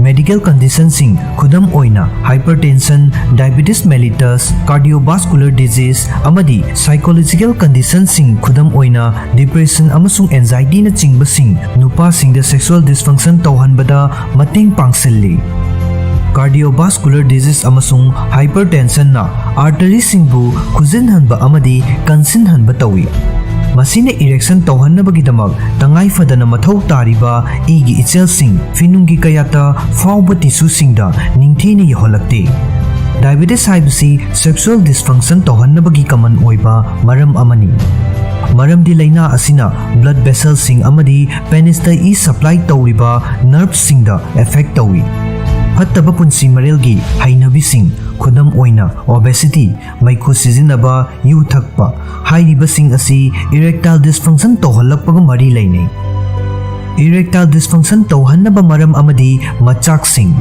Medical conditionꯁꯤꯡ, ꯈꯨꯗꯝ ꯑꯣꯏꯅ hypertension, diabetes mellitus, cardiovascular disease, ꯑꯃꯗꯤ psychological conditionꯁꯤꯡ, ꯈꯨꯗꯝ ꯑꯣꯏꯅ depression ꯑꯃꯁꯨꯡ anxietyꯅꯆꯤꯡꯕꯁꯤꯡ, ꯅꯨꯄꯥꯁꯤꯡꯗ sexual dysfunction ꯇꯧꯍꯟꯕꯗ ꯃꯇꯦꯡ ꯄꯥꯡꯁꯤꯜꯂꯤ꯫ Cardiovascular disease ꯑꯃꯁꯨꯡ hypertensionꯅ arteryꯁꯤꯡꯕꯨ ꯈꯨꯖꯤꯟꯍꯟꯕ ꯑꯃꯗꯤ ꯀꯟꯁꯤꯟꯍꯟꯕ ꯇꯧꯏ꯫ ꯃꯁꯤꯅ erection ꯇꯧꯍꯟꯅꯕꯒꯤꯗꯃꯛ ꯇꯉꯥꯏ ꯐꯗꯅ ꯃꯊꯧ ꯇꯥꯔꯤꯕ ꯏꯒꯤ ꯏꯆꯦꯜꯁꯤꯡ ꯐꯤꯅꯨꯡꯒꯤ ꯀꯌꯥꯠꯇ ꯐꯥꯎꯕ tissueꯁꯤꯡꯗ ꯅꯤꯡꯊꯤꯅ ꯌꯧꯍꯜꯂꯛꯇꯦ꯫ Diabetes ꯍꯥꯏꯕꯁꯤ sexual dysfunction ꯇꯧꯍꯟꯅꯕꯒꯤ common ꯑꯣꯏꯕ ꯃꯔꯝ ꯑꯃꯅꯤ꯫ ꯃꯔꯝꯗꯤ ꯂꯥꯏꯅꯥ ꯑꯁꯤꯅ blood vesselꯁꯤꯡ ꯑꯃꯗꯤ penisꯇ ꯏ supply ꯇꯧꯔꯤꯕ nerveꯁꯤꯡꯗ affect ꯇꯧꯏ꯫ ꯐꯠꯇꯕ ꯄꯨꯟꯁꯤ ꯃꯔꯦꯜꯒꯤ ꯍꯩꯅꯕꯤꯁꯤꯡ, ꯈꯨꯗꯝ ꯑꯣꯏꯅ obesity, ꯃꯩꯈꯨ ꯁꯤꯖꯤꯟꯅꯕ, ꯌꯨ ꯊꯛꯄ ꯍꯥꯏꯔꯤꯕꯁꯤꯡ ꯑꯁꯤ erectile dysfunction ꯇꯧꯍꯜꯂꯛꯄꯒ ꯃꯔꯤ ꯂꯩꯅꯩ꯫ Erectile dysfunction ꯇꯧꯍꯟꯅꯕ ꯃꯔꯝ ꯑꯃꯗꯤ ꯃꯆꯥꯛꯁꯤꯡ꯫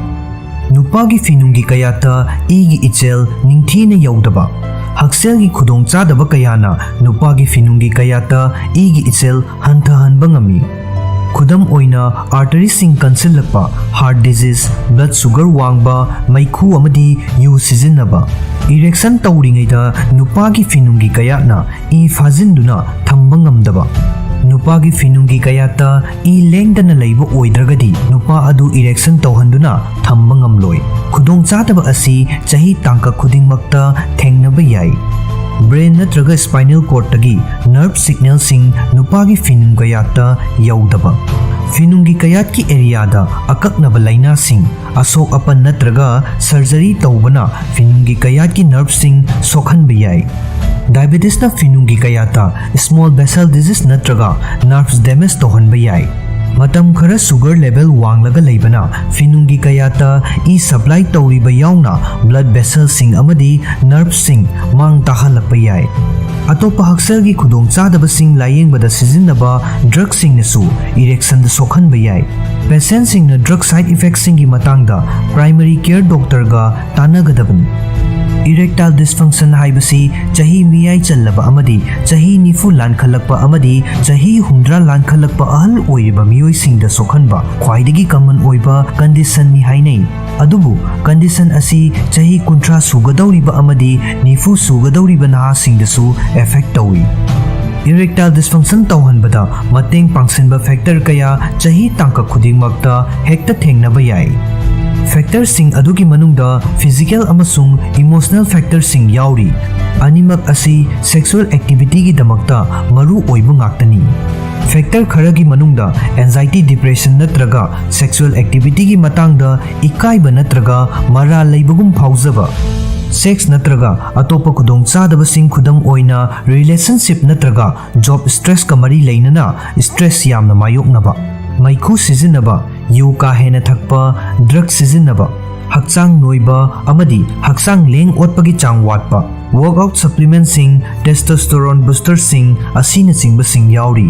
ꯅꯨꯄꯥꯒꯤ ꯐꯤꯅꯨꯡꯒꯤ ꯀꯌꯥꯠꯇ ꯏꯒꯤ ꯏꯆꯦꯜ ꯅꯤꯡꯊꯤꯅ ꯌꯧꯗꯕ꯫ ꯍꯛꯁꯦꯜꯒꯤ ꯈꯨꯗꯣꯡꯆꯥꯗꯕ ꯀꯌꯥꯅ ꯅꯨꯄꯥꯒꯤ ꯐꯤꯅꯨꯡꯒꯤ ꯀꯌꯥꯠꯇ ꯏꯒꯤ ꯏꯆꯦꯜ ꯍꯟꯊꯍꯟꯕ ꯉꯝꯃꯤ꯫ ꯈꯨꯗꯝ ꯑꯣꯏꯅ, arteryꯁꯤꯡ ꯀꯟꯁꯤꯜꯂꯛꯄ, heart disease, blood sugar ꯋꯥꯡꯕ, ꯃꯩꯈꯨ ꯑꯃꯗꯤ ꯌꯨ ꯁꯤꯖꯤꯟꯅꯕ꯫ Erection ꯇꯧꯔꯤꯉꯩꯗ ꯅꯨꯄꯥꯒꯤ ꯐꯤꯅꯨꯡꯒꯤ ꯀꯌꯥꯠꯅ ꯏ ꯐꯥꯖꯤꯟꯗꯨꯅ ꯊꯝꯕ ꯉꯝꯗꯕ꯫ ꯅꯨꯄꯥꯒꯤ ꯐꯤꯅꯨꯡꯒꯤ ꯀꯌꯥꯠꯇ ꯏ ꯂꯦꯡꯗꯅ ꯂꯩꯕ ꯑꯣꯏꯗ꯭ꯔꯒꯗꯤ ꯅꯨꯄꯥ ꯑꯗꯨ erection ꯇꯧꯍꯟꯗꯨꯅ ꯊꯝꯕ ꯉꯝꯂꯣꯏ꯫ ꯈꯨꯗꯣꯡꯆꯥꯗꯕ ꯑꯁꯤ ꯆꯍꯤ ꯇꯥꯡꯀꯛ ꯈꯨꯗꯤꯡꯃꯛꯇ ꯊꯦꯡꯅꯕ ꯌꯥꯏ꯫ Brain ꯅꯠꯇ꯭ꯔꯒ spinal cordꯇꯒꯤ nerve signalꯁꯤꯡ ꯅꯨꯄꯥꯒꯤ ꯐꯤꯅꯨꯡ ꯀꯌꯥꯠꯇ ꯌꯧꯗꯕ꯫ ꯐꯤꯅꯨꯡꯒꯤ ꯀꯌꯥꯠꯀꯤ areaꯗ ꯑꯀꯛꯅꯕ ꯂꯥꯏꯅꯥꯁꯤꯡ, ꯑꯁꯣꯛ ꯑꯄꯟ ꯅꯠꯇ꯭ꯔꯒ surgery ꯇꯧꯕꯅ ꯐꯤꯅꯨꯡꯒꯤ ꯀꯌꯥꯠꯀꯤ nerveꯁꯤꯡ ꯁꯣꯛꯍꯟꯕ ꯌꯥꯏ꯫ Diabetesꯅ ꯐꯤꯅꯨꯡꯒꯤ ꯀꯌꯥꯠꯇ small vessel disease ꯅꯠꯇ꯭ꯔꯒ nerves damage ꯇꯧꯍꯟꯕ ꯌꯥꯏ꯫ ꯃꯇꯝ ꯈꯔ sugar level ꯋꯥꯡꯂꯒ ꯂꯩꯕꯅ ꯐꯤꯅꯨꯡꯒꯤ ꯀꯌꯥꯠꯇ ꯏ supply ꯇꯧꯔꯤꯕ ꯌꯥꯎꯅ blood vesselꯁꯤꯡ ꯑꯃꯗꯤ nerveꯁꯤꯡ ꯃꯥꯡ ꯇꯥꯍꯜꯂꯛꯄ ꯌꯥꯏ꯫ ꯑꯇꯣꯞꯄ ꯍꯛꯁꯦꯜꯒꯤ ꯈꯨꯗꯣꯡꯆꯥꯗꯕꯁꯤꯡ ꯂꯥꯌꯦꯡꯕꯗ ꯁꯤꯖꯤꯟꯅꯕ drugꯁꯤꯡꯅꯁꯨ erectionꯗ ꯁꯣꯛꯍꯟꯕ ꯌꯥꯏ꯫ Patientꯁꯤꯡꯅ drug side effectꯁꯤꯡꯒꯤ ꯃꯇꯥꯡꯗ primary care doctorꯒ ꯇꯥꯟꯅꯒꯗꯕꯅꯤ꯫ Erectile dysfunction ꯍꯥꯏꯕꯁꯤ ꯆꯍꯤ ꯃꯤꯌꯥꯏ ꯆꯜꯂꯕ ꯑꯃꯗꯤ ꯆꯍꯤ ꯅꯤꯐꯨ ꯂꯥꯟꯈꯠꯂꯛꯄ ꯑꯃꯗꯤ ꯆꯍꯤ ꯍꯨꯝꯗ꯭ꯔꯥ ꯂꯥꯟꯈꯠꯂꯛꯄ ꯑꯍꯜ ꯑꯣꯏꯔꯤꯕ ꯃꯤꯑꯣꯏꯁꯤꯡꯗ ꯁꯣꯛꯍꯟꯕ ꯈ꯭ꯋꯥꯏꯗꯒꯤ common ꯑꯣꯏꯕ conditionꯅꯤ ꯍꯥꯏꯅꯩ꯫ ꯑꯗꯨꯕꯨ condition ꯑꯁꯤ ꯆꯍꯤ ꯀꯨꯟꯊ꯭ꯔꯥ ꯁꯨꯒꯗꯧꯔꯤꯕ ꯑꯃꯗꯤ ꯅꯤꯐꯨ ꯁꯨꯒꯗꯧꯔꯤꯕ ꯅꯍꯥꯁꯤꯡꯗꯁꯨ affect ꯇꯧꯏ꯫ Erectile dysfunction ꯇꯧꯍꯟꯕꯗ ꯃꯇꯦꯡ ꯄꯥꯡꯁꯤꯟꯕ factor ꯀꯌꯥ ꯆꯍꯤ ꯇꯥꯡꯀꯛ ꯈꯨꯗꯤꯡꯃꯛꯇ ꯍꯦꯛꯇ ꯊꯦꯡꯅꯕ ꯌꯥꯏ꯫ Factorꯁꯤꯡ ꯑꯗꯨꯒꯤ ꯃꯅꯨꯡꯗ physical ꯑꯃꯁꯨꯡ emotional factorꯁꯤꯡ ꯌꯥꯎꯔꯤ꯫ ꯑꯅꯤꯃꯛ ꯑꯁꯤ sexual activityꯒꯤꯗꯃꯛꯇ ꯃꯔꯨ ꯑꯣꯏꯕ ꯉꯥꯛꯇꯅꯤ꯫ Factor ꯈꯔꯒꯤ ꯃꯅꯨꯡꯗ anxiety, depression ꯅꯠꯇ꯭ꯔꯒ sexual activityꯒꯤ ꯃꯇꯥꯡꯗ ꯏꯀꯥꯏꯕ ꯅꯠꯇ꯭ꯔꯒ ꯃꯔꯥꯜ ꯂꯩꯕꯒꯨꯝ ꯐꯥꯎꯖꯕ, sex ꯅꯠꯇ꯭ꯔꯒ ꯑꯇꯣꯞꯄ ꯈꯨꯗꯣꯡꯆꯥꯗꯕꯁꯤꯡ, ꯈꯨꯗꯝ ꯑꯣꯏꯅ relationship ꯅꯠꯇ꯭ꯔꯒ job stressꯀ ꯃꯔꯤ ꯂꯩꯅꯅ stress ꯌꯥꯝꯅ ꯃꯥꯌꯣꯛꯅꯕ, ꯃꯩꯈꯨ ꯁꯤꯖꯤꯟꯅꯕ, ꯌꯨ ꯀꯥ ꯍꯦꯟꯅ ꯊꯛꯄ, drug ꯁꯤꯖꯤꯟꯅꯕ, ꯍꯛꯆꯥꯡ ꯅꯣꯏꯕ ꯑꯃꯗꯤ ꯍꯛꯆꯥꯡ ꯂꯦꯡ ꯑꯣꯠꯄꯒꯤ ꯆꯥꯡ ꯋꯥꯠꯄ, workout supplementꯁꯤꯡ, testosterone boosterꯁꯤꯡ ꯑꯁꯤꯅꯆꯤꯡꯕꯁꯤꯡ ꯌꯥꯎꯔꯤ꯫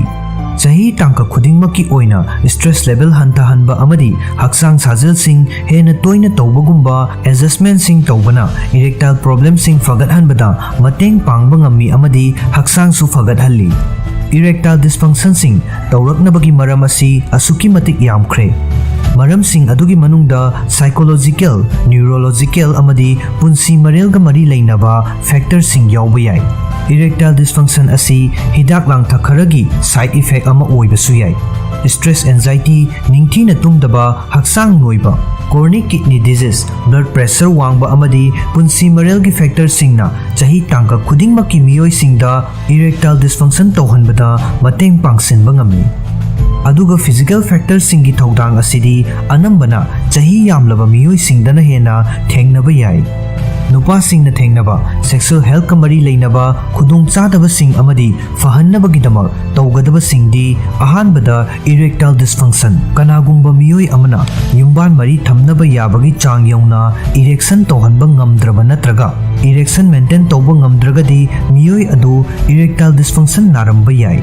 ꯆꯍꯤ ꯇꯥꯡꯀꯛ ꯈꯨꯗꯤꯡꯃꯛꯀꯤ ꯑꯣꯏꯅ stress level ꯍꯟꯊꯍꯟꯕ ꯑꯃꯗꯤ ꯍꯛꯆꯥꯡ ꯁꯥꯖꯦꯜꯁꯤꯡ ꯍꯦꯟꯅ ꯇꯣꯏꯅ ꯇꯧꯕꯒꯨꯝꯕ adjustmentꯁꯤꯡ ꯇꯧꯕꯅ erectile problemꯁꯤꯡ ꯐꯒꯠꯍꯟꯕꯗ ꯃꯇꯦꯡ ꯄꯥꯡꯕ ꯉꯝꯃꯤ ꯑꯃꯗꯤ ꯍꯛꯆꯥꯡꯁꯨ ꯐꯒꯠꯍꯜꯂꯤ꯫ Erectile dysfunctionꯁꯤꯡ ꯇꯧꯔꯛꯅꯕꯒꯤ ꯃꯔꯝ ꯑꯁꯤ ꯑꯁꯨꯛꯀꯤ ꯃꯇꯤꯛ ꯌꯥꯝꯈ꯭ꯔꯦ꯫ ꯃꯔꯝꯁꯤꯡ ꯑꯗꯨꯒꯤ ꯃꯅꯨꯡꯗ psychological, neurological ꯑꯃꯗꯤ ꯄꯨꯟꯁꯤ ꯃꯔꯦꯜꯒ ꯃꯔꯤ ꯂꯩꯅꯕ factorꯁꯤꯡ ꯌꯥꯎꯕ ꯌꯥꯏ꯫ Erectile dysfunction ꯑꯁꯤ ꯍꯤꯗꯥꯛ ꯂꯥꯡꯊꯛ ꯈꯔꯒꯤ side effect ꯑꯃ ꯑꯣꯏꯕꯁꯨ ꯌꯥꯏ꯫ Stress, anxiety, ꯅꯤꯡꯊꯤꯅ ꯇꯨꯝꯗꯕ, ꯍꯛꯆꯥꯡ ꯅꯣꯏꯕ, chronic kidney disease, blood pressure ꯋꯥꯡꯕ ꯑꯃꯗꯤ ꯄꯨꯟꯁꯤ ꯃꯔꯦꯜꯒꯤ factorꯁꯤꯡꯅ ꯆꯍꯤ ꯇꯥꯡꯀꯛ ꯈꯨꯗꯤꯡꯃꯛꯀꯤ ꯃꯤꯑꯣꯏꯁꯤꯡꯗ erectile dysfunction ꯇꯧꯍꯟꯕꯗ ꯃꯇꯦꯡ ꯄꯥꯡꯁꯤꯟꯕ ꯉꯝꯃꯤ꯫ ꯑꯗꯨꯒ physical factorꯁꯤꯡꯒꯤ ꯊꯧꯗꯥꯡ ꯑꯁꯤꯗꯤ ꯑꯅꯝꯕꯅ ꯆꯍꯤ ꯌꯥꯝꯂꯕ ꯃꯤꯑꯣꯏꯁꯤꯡꯗꯅ ꯍꯦꯟꯅ ꯊꯦꯡꯅꯕ ꯌꯥꯏ꯫ ꯅꯨꯄꯥꯁꯤꯡꯅ ꯊꯦꯡꯅꯕ sexual healthꯀ ꯃꯔꯤ ꯂꯩꯅꯕ ꯈꯨꯗꯣꯡꯆꯥꯗꯕꯁꯤꯡ ꯑꯃꯗꯤ ꯐꯍꯟꯅꯕꯒꯤꯗꯃꯛ ꯇꯧꯒꯗꯕꯁꯤꯡꯗꯤ, ꯑꯍꯥꯟꯕꯗ, erectile dysfunction꯫ ꯀꯅꯥꯒꯨꯝꯕ ꯃꯤꯑꯣꯏ ꯑꯃꯅ ꯌꯨꯝꯕꯥꯟ ꯃꯔꯤ ꯊꯝꯅꯕ ꯌꯥꯕꯒꯤ ꯆꯥꯡ ꯌꯧꯅ erection ꯇꯧꯍꯟꯕ ꯉꯝꯗ꯭ꯔꯕ ꯅꯠꯇ꯭ꯔꯒ erection maintain ꯇꯧꯕ ꯉꯝꯗ꯭ꯔꯒꯗꯤ, ꯃꯤꯑꯣꯏ ꯑꯗꯨ erectile dysfunction ꯅꯥꯔꯝꯕ ꯌꯥꯏ꯫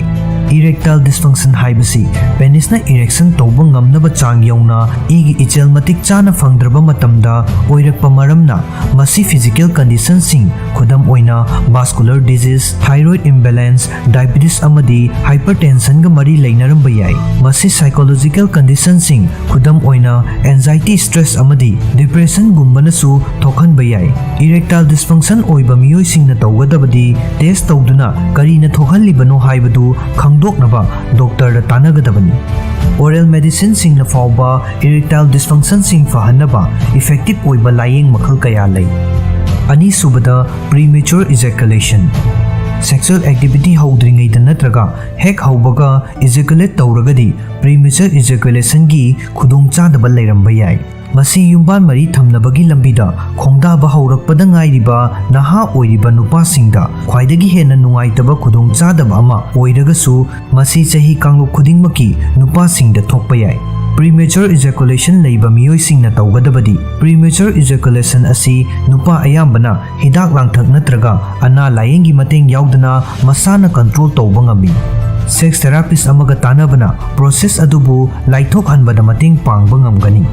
Erectile dysfunction ꯍꯥꯏꯕꯁꯤ penisꯅ erection ꯇꯧꯕ ꯉꯝꯅꯕ ꯆꯥꯡ ꯌꯧꯅ ꯏꯒꯤ ꯏꯆꯦꯜ ꯃꯇꯤꯛ ꯆꯥꯅ ꯐꯪꯗ꯭ꯔꯕ ꯃꯇꯝꯗ ꯑꯣꯏꯔꯛꯄ ꯃꯔꯝꯅ, ꯃꯁꯤ physical conditionꯁꯤꯡ, ꯈꯨꯗꯝ ꯑꯣꯏꯅ vascular disease, thyroid imbalance, diabetes ꯑꯃꯗꯤ hypertensionꯒ ꯃꯔꯤ ꯂꯩꯅꯔꯝꯕ ꯌꯥꯏ꯫ ꯃꯁꯤ psychological conditionꯁꯤꯡ, ꯈꯨꯗꯝ ꯑꯣꯏꯅ anxiety, stress ꯑꯃꯗꯤ depressionꯒꯨꯝꯕꯅꯁꯨ ꯊꯣꯛꯍꯟꯕ ꯌꯥꯏ꯫ Erectile dysfunction ꯑꯣꯏꯕ ꯃꯤꯑꯣꯏꯁꯤꯡꯅ ꯇꯧꯒꯗꯕꯗꯤ test ꯇꯧꯗꯨꯅ ꯀꯔꯤꯅ ꯊꯣꯛꯍꯜꯂꯤꯕꯅꯣ ꯍꯥꯏꯕꯗꯨ ꯈꯪꯗꯣꯛꯅꯕ doctorꯗ ꯇꯥꯟꯅꯒꯗꯕꯅꯤ꯫ Oral medicineꯁꯤꯡꯅ ꯐꯥꯎꯕ erectile dysfunctionꯁꯤꯡ ꯐꯍꯟꯅꯕ effective ꯑꯣꯏꯕ ꯂꯥꯌꯦꯡ ꯃꯈꯜ ꯀꯌꯥ ꯂꯩ꯫ ꯑꯅꯤꯁꯨꯕꯗ, premature ejaculation꯫ Sexual activity ꯍꯧꯗ꯭ꯔꯤꯉꯩꯗ ꯅꯠꯇ꯭ꯔꯒ ꯍꯦꯛ ꯍꯧꯕꯒ ejaculate ꯇꯧꯔꯒꯗꯤ premature ejaculationꯒꯤ ꯈꯨꯗꯣꯡꯆꯥꯗꯕ ꯂꯩꯔꯝꯕ ꯌꯥꯏ꯫ ꯃꯁꯤ ꯌꯨꯝꯕꯥꯟ ꯃꯔꯤ ꯊꯝꯅꯕꯒꯤ ꯂꯝꯕꯤꯗ ꯈꯣꯡꯗꯥꯕ ꯍꯧꯔꯛꯄꯗ ꯉꯥꯏꯔꯤꯕ ꯅꯍꯥ ꯑꯣꯏꯔꯤꯕ ꯅꯨꯄꯥꯁꯤꯡꯗ ꯈ꯭ꯋꯥꯏꯗꯒꯤ ꯍꯦꯟꯅ ꯅꯨꯡꯉꯥꯏꯇꯕ ꯈꯨꯗꯣꯡꯆꯥꯗꯕ ꯑꯃ ꯑꯣꯏꯔꯒꯁꯨ, ꯃꯁꯤ ꯆꯍꯤ ꯀꯥꯡꯂꯨꯞ ꯈꯨꯗꯤꯡꯃꯛꯀꯤ ꯅꯨꯄꯥꯁꯤꯡꯗ ꯊꯣꯛꯄ ꯌꯥꯏ꯫ Premature ejaculation ꯂꯩꯕ ꯃꯤꯑꯣꯏꯁꯤꯡꯅ ꯇꯧꯒꯗꯕꯗꯤ, premature ejaculation ꯑꯁꯤ ꯅꯨꯄꯥ ꯑꯌꯥꯝꯕꯅ ꯍꯤꯗꯥꯛ ꯂꯥꯡꯊꯛ ꯅꯠꯇ꯭ꯔꯒ ꯑꯅꯥ ꯂꯥꯌꯦꯡꯒꯤ ꯃꯇꯦꯡ ꯌꯥꯎꯗꯅ ꯃꯁꯥꯅ control ꯇꯧꯕ ꯉꯝꯃꯤ꯫ Sex therapist ꯑꯃꯒ ꯇꯥꯟꯅꯕꯅ process ꯑꯗꯨꯕꯨ ꯂꯥꯏꯊꯣꯛꯍꯟꯕꯗ ꯃꯇꯦꯡ ꯄꯥꯡꯕ ꯉꯝꯒꯅꯤ꯫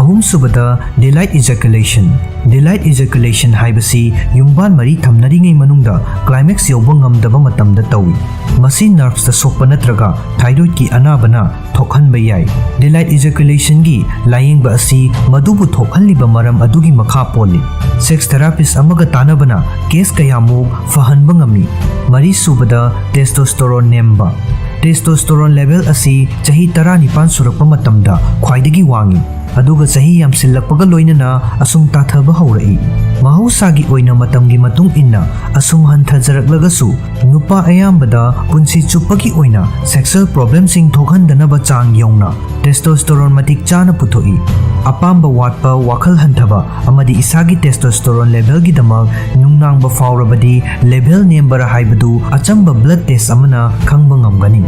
ꯑꯍꯨꯝꯁꯨꯕꯗ, delayed ejaculation꯫ Delayed ejaculation ꯍꯥꯏꯕꯁꯤ ꯌꯨꯝꯕꯥꯟ ꯃꯔꯤ ꯊꯝꯅꯔꯤꯉꯩ ꯃꯅꯨꯡꯗ climax ꯌꯧꯕ ꯉꯝꯗꯕ ꯃꯇꯝꯗ ꯇꯧꯏ꯫ ꯃꯁꯤ nervesꯇ ꯁꯣꯛꯄ ꯅꯠꯇ꯭ꯔꯒ thyroidꯀꯤ ꯑꯅꯥꯕꯅ ꯊꯣꯛꯍꯟꯕ ꯌꯥꯏ꯫ Delayed ejaculationꯒꯤ ꯂꯥꯌꯦꯡꯕ ꯑꯁꯤ ꯃꯗꯨꯕꯨ ꯊꯣꯛꯍꯜꯂꯤꯕ ꯃꯔꯝ ꯑꯗꯨꯒꯤ ꯃꯈꯥ ꯄꯣꯜꯂꯤ꯫ Sex therapist ꯑꯃꯒ ꯇꯥꯟꯅꯕꯅ case ꯀꯌꯥꯃꯨꯛ ꯐꯍꯟꯕ ꯉꯝꯃꯤ꯫ ꯃꯔꯤꯁꯨꯕꯗ, testosterone ꯅꯦꯝꯕ꯫ Testosterone level ꯑꯁꯤ ꯆꯍꯤ ꯇꯔꯥꯅꯤꯄꯥꯟ ꯁꯨꯔꯛꯄ ꯃꯇꯝꯗ ꯈ꯭ꯋꯥꯏꯗꯒꯤ ꯋꯥꯡꯏ, ꯑꯗꯨꯒ ꯆꯍꯤ ꯌꯥꯝꯁꯤꯜꯂꯛꯄꯒ ꯂꯣꯏꯅꯅ ꯑꯁꯨꯝ ꯇꯥꯊꯕ ꯍꯧꯔꯛꯏ꯫ ꯃꯍꯧꯁꯥꯒꯤ ꯑꯣꯏꯅ ꯃꯇꯝꯒꯤ ꯃꯇꯨꯡ ꯏꯟꯅ ꯑꯁꯨꯝ ꯍꯟꯊꯖꯔꯛꯂꯒꯁꯨ, ꯅꯨꯄꯥ ꯑꯌꯥꯝꯕꯗ ꯄꯨꯟꯁꯤ ꯆꯨꯞꯄꯒꯤ ꯑꯣꯏꯅ sexual problemꯁꯤꯡ ꯊꯣꯛꯍꯟꯗꯅꯕ ꯆꯥꯡ ꯌꯧꯅ testosterone ꯃꯇꯤꯛ ꯆꯥꯅ ꯄꯨꯊꯣꯛꯏ꯫ ꯑꯄꯥꯝꯕ ꯋꯥꯠꯄ, ꯋꯥꯈꯜ ꯍꯟꯊꯕ ꯑꯃꯗꯤ ꯏꯁꯥꯒꯤ testosterone levelꯒꯤꯗꯃꯛ ꯅꯨꯡꯅꯥꯡꯕ ꯐꯥꯎꯔꯕꯗꯤ level ꯅꯦꯝꯕꯔꯥ ꯍꯥꯏꯕꯗꯨ ꯑꯆꯝꯕ blood test ꯑꯃꯅ ꯈꯪꯕ ꯉꯝꯒꯅꯤ꯫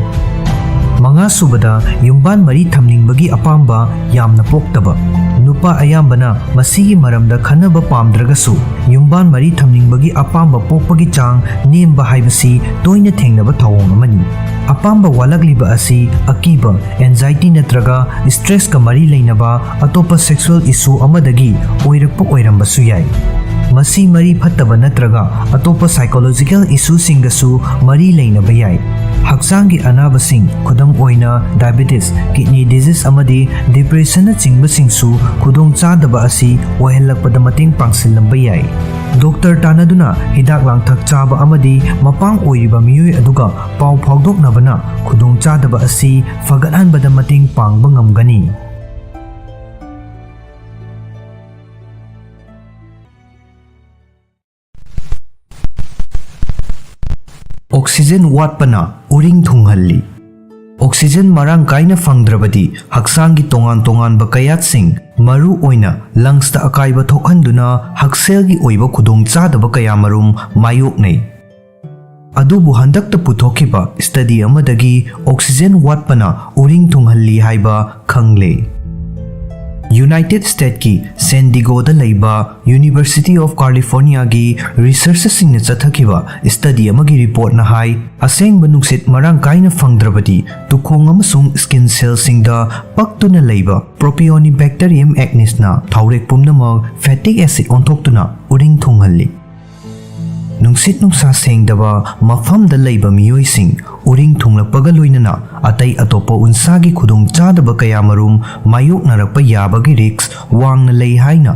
ꯃꯉꯥꯁꯨꯕꯗ, ꯌꯨꯝꯕꯥꯟ ꯃꯔꯤ ꯊꯝꯅꯤꯡꯕꯒꯤ ꯑꯄꯥꯝꯕ ꯌꯥꯝꯅ ꯄꯣꯛꯇꯕ꯫ ꯅꯨꯄꯥ ꯑꯌꯥꯝꯕꯅ ꯃꯁꯤꯒꯤ ꯃꯔꯝꯗ ꯈꯟꯅꯕ ꯄꯥꯝꯗ꯭ꯔꯒꯁꯨ, ꯌꯨꯝꯕꯥꯟ ꯃꯔꯤ ꯊꯝꯅꯤꯡꯕꯒꯤ ꯑꯄꯥꯝꯕ ꯄꯣꯛꯄꯒꯤ ꯆꯥꯡ ꯅꯦꯝꯕ ꯍꯥꯏꯕꯁꯤ ꯇꯣꯏꯅ ꯊꯦꯡꯅꯕ ꯊꯧꯑꯣꯡ ꯑꯃꯅꯤ꯫ ꯑꯄꯥꯝꯕ ꯋꯥꯠꯂꯛꯂꯤꯕ ꯑꯁꯤ ꯑꯀꯤꯕ, anxiety ꯅꯠꯇ꯭ꯔꯒ stressꯀ ꯃꯔꯤ ꯂꯩꯅꯕ ꯑꯇꯣꯞꯄ sexual issue ꯑꯃꯗꯒꯤ ꯑꯣꯏꯔꯛꯄ ꯑꯣꯏꯔꯝꯕꯁꯨ ꯌꯥꯏ꯫ ꯃꯁꯤ ꯃꯔꯤ ꯐꯠꯇꯕ ꯅꯠꯇ꯭ꯔꯒ ꯑꯇꯣꯞꯄ psychological issueꯁꯤꯡꯒꯁꯨ ꯃꯔꯤ ꯂꯩꯅꯕ ꯌꯥꯏ꯫ ꯍꯛꯆꯥꯡꯒꯤ ꯑꯅꯥꯕꯁꯤꯡ, ꯈꯨꯗꯝ ꯑꯣꯏꯅ diabetes, kidney disease ꯑꯃꯗꯤ depressionꯅꯆꯤꯡꯕꯁꯤꯡꯁꯨ ꯈꯨꯗꯣꯡꯆꯥꯗꯕ ꯑꯁꯤ ꯑꯣꯏꯍꯜꯂꯛꯄꯗ ꯃꯇꯦꯡ ꯄꯥꯡꯁꯤꯜꯂꯝꯕ ꯌꯥꯏ꯫ ꯗꯣꯛꯇꯔ ꯇꯥꯟꯅꯗꯨꯅ ꯍꯤꯗꯥꯛ ꯂꯥꯡꯊꯛ ꯆꯥꯕ ꯑꯃꯗꯤ ꯃꯄꯥꯡ ꯑꯣꯏꯔꯤꯕ ꯃꯤꯑꯣꯏ ꯑꯗꯨꯒ ꯄꯥꯎ ꯐꯥꯎꯗꯣꯛꯅꯕꯅ ꯈꯨꯗꯣꯡꯆꯥꯗꯕ ꯑꯁꯤ ꯐꯒꯠꯍꯟꯕꯗ ꯃꯇꯦꯡ ꯄꯥꯡꯕ ꯉꯝꯒꯅꯤ꯫ Oxygen ꯋꯥꯠꯄꯅ ꯎꯔꯤꯡ ꯊꯨꯡꯍꯜꯂꯤ꯫ Oxygen ꯃꯔꯥꯡ ꯀꯥꯏꯅ ꯐꯪꯗ꯭ꯔꯕꯗꯤ ꯍꯛꯆꯥꯡꯒꯤ ꯇꯣꯉꯥꯟ ꯇꯣꯉꯥꯟꯕ ꯀꯌꯥꯠꯁꯤꯡ, ꯃꯔꯨ ꯑꯣꯏꯅ lungsꯇ ꯑꯀꯥꯏꯕ ꯊꯣꯛꯍꯟꯗꯨꯅ ꯍꯛꯁꯦꯜꯒꯤ ꯑꯣꯏꯕ ꯈꯨꯗꯣꯡꯆꯥꯗꯕ ꯀꯌꯥꯃꯔꯨꯝ ꯃꯥꯌꯣꯛꯅꯩ꯫ ꯑꯗꯨꯕꯨ ꯍꯟꯗꯛꯇ ꯄꯨꯊꯣꯛꯈꯤꯕ study ꯑꯃꯗꯒꯤ oxygen ꯋꯥꯠꯄꯅ ꯎꯔꯤꯡ ꯊꯨꯡꯍꯜꯂꯤ ꯍꯥꯏꯕ ꯈꯪꯂꯦ꯫ United Statesꯀꯤ San Diegoꯗ ꯂꯩꯕ University of Californiaꯒꯤ researcherꯁꯤꯡꯅ ꯆꯠꯊꯈꯤꯕ study ꯑꯃꯒꯤ reportꯅ ꯍꯥꯏ, ꯑꯁꯦꯡꯕ ꯅꯨꯡꯁꯤꯠ ꯃꯔꯥꯡ ꯀꯥꯏꯅ ꯐꯪꯗ꯭ꯔꯕꯗꯤ ꯇꯨꯈꯣꯡ ꯑꯃꯁꯨꯡ skin cellꯁꯤꯡꯗ ꯄꯛꯇꯨꯅ ꯂꯩꯕ Propionibacterium acnesꯅ ꯊꯥꯎꯔꯦꯛ ꯄꯨꯝꯅꯃꯛ fatty acid ꯑꯣꯟꯊꯣꯛꯇꯨꯅ ꯎꯔꯤꯡ ꯊꯨꯡꯍꯜꯂꯤ꯫ ꯅꯨꯡꯁꯤꯠ ꯅꯨꯡꯁꯥ ꯁꯦꯡꯗꯕ ꯃꯐꯝꯗ ꯂꯩꯕ ꯃꯤꯑꯣꯏꯁꯤꯡ ꯎꯔꯤꯡ ꯊꯨꯡꯂꯛꯄꯒ ꯂꯣꯏꯅꯅ ꯑꯇꯩ ꯑꯇꯣꯞꯄ ꯎꯟꯁꯥꯒꯤ ꯈꯨꯗꯣꯡꯆꯥꯗꯕ ꯀꯌꯥꯃꯔꯨꯝ ꯃꯥꯌꯣꯛꯅꯔꯛꯄ ꯌꯥꯕꯒꯤ risk ꯋꯥꯡꯅ ꯂꯩ ꯍꯥꯏꯅ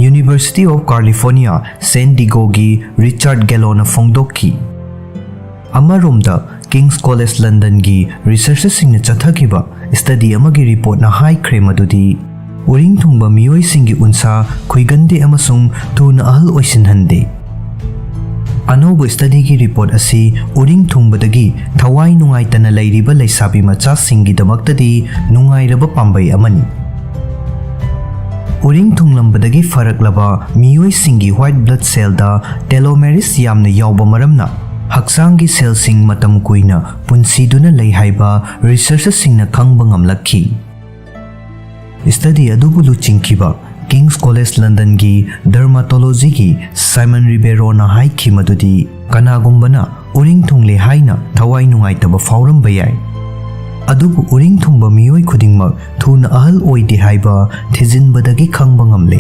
University of California San Diegoꯒꯤ Richard Galloꯅ ꯐꯣꯡꯗꯣꯛꯈꯤ꯫ ꯑꯃꯔꯣꯝꯗ, King's College Londonꯒꯤ researcherꯁꯤꯡꯅ ꯆꯠꯊꯈꯤꯕ study ꯑꯃꯒꯤ reportꯅ ꯍꯥꯏꯈ꯭ꯔꯦ ꯃꯗꯨꯗꯤ ꯎꯔꯤꯡ ꯊꯨꯡꯕ ꯃꯤꯑꯣꯏꯁꯤꯡꯒꯤ ꯎꯟꯁꯥ ꯈꯨꯏꯒꯟꯗꯦ ꯑꯃꯁꯨꯡ ꯊꯨꯅ ꯑꯍꯜ ꯑꯣꯏꯁꯤꯟꯍꯟꯗꯦ꯫ ꯑꯅꯧꯕ studyꯒꯤ report ꯑꯁꯤ ꯎꯔꯤꯡ ꯊꯨꯡꯕꯗꯒꯤ ꯊꯋꯥꯏ ꯅꯨꯡꯉꯥꯏꯇꯅ ꯂꯩꯔꯤꯕ ꯂꯩꯁꯥꯕꯤ ꯃꯆꯥꯁꯤꯡꯒꯤꯗꯃꯛꯇꯗꯤ ꯅꯨꯡꯉꯥꯏꯔꯕ ꯄꯥꯝꯕꯩ ꯑꯃꯅꯤ꯫ ꯎꯔꯤꯡ ꯊꯨꯡꯂꯝꯕꯗꯒꯤ ꯐꯔꯛꯂꯕ ꯃꯤꯑꯣꯏꯁꯤꯡꯒꯤ white blood cellꯗ telomerase ꯌꯥꯝꯅ ꯌꯥꯎꯕ ꯃꯔꯝꯅ ꯍꯛꯆꯥꯡꯒꯤ cellꯁꯤꯡ ꯃꯇꯝ ꯀꯨꯏꯅ ꯄꯨꯟꯁꯤꯗꯨꯅ ꯂꯩ ꯍꯥꯏꯕ researcherꯁꯤꯡꯅ ꯈꯪꯕ ꯉꯝꯂꯛꯈꯤ꯫ Study ꯑꯗꯨꯕꯨ ꯂꯨꯆꯤꯡꯈꯤꯕ King's College Londonꯒꯤ dermatologyꯒꯤ Simon Ribeiroꯅ ꯍꯥꯏꯈꯤ ꯃꯗꯨꯗꯤ, ꯀꯅꯥꯒꯨꯝꯕꯅ ꯎꯔꯤꯡ ꯊꯨꯡꯂꯦ ꯍꯥꯏꯅ ꯊꯋꯥꯏ ꯅꯨꯡꯉꯥꯏꯇꯕ ꯐꯥꯎꯔꯝꯕ ꯌꯥꯏ, ꯑꯗꯨꯕꯨ ꯎꯔꯤꯡ ꯊꯨꯡꯕ ꯃꯤꯑꯣꯏ ꯈꯨꯗꯤꯡꯃꯛ ꯊꯨꯅ ꯑꯍꯜ ꯑꯣꯏꯗꯦ ꯍꯥꯏꯕ ꯊꯤꯖꯤꯟꯕꯗꯒꯤ ꯈꯪꯕ ꯉꯝꯂꯦ꯫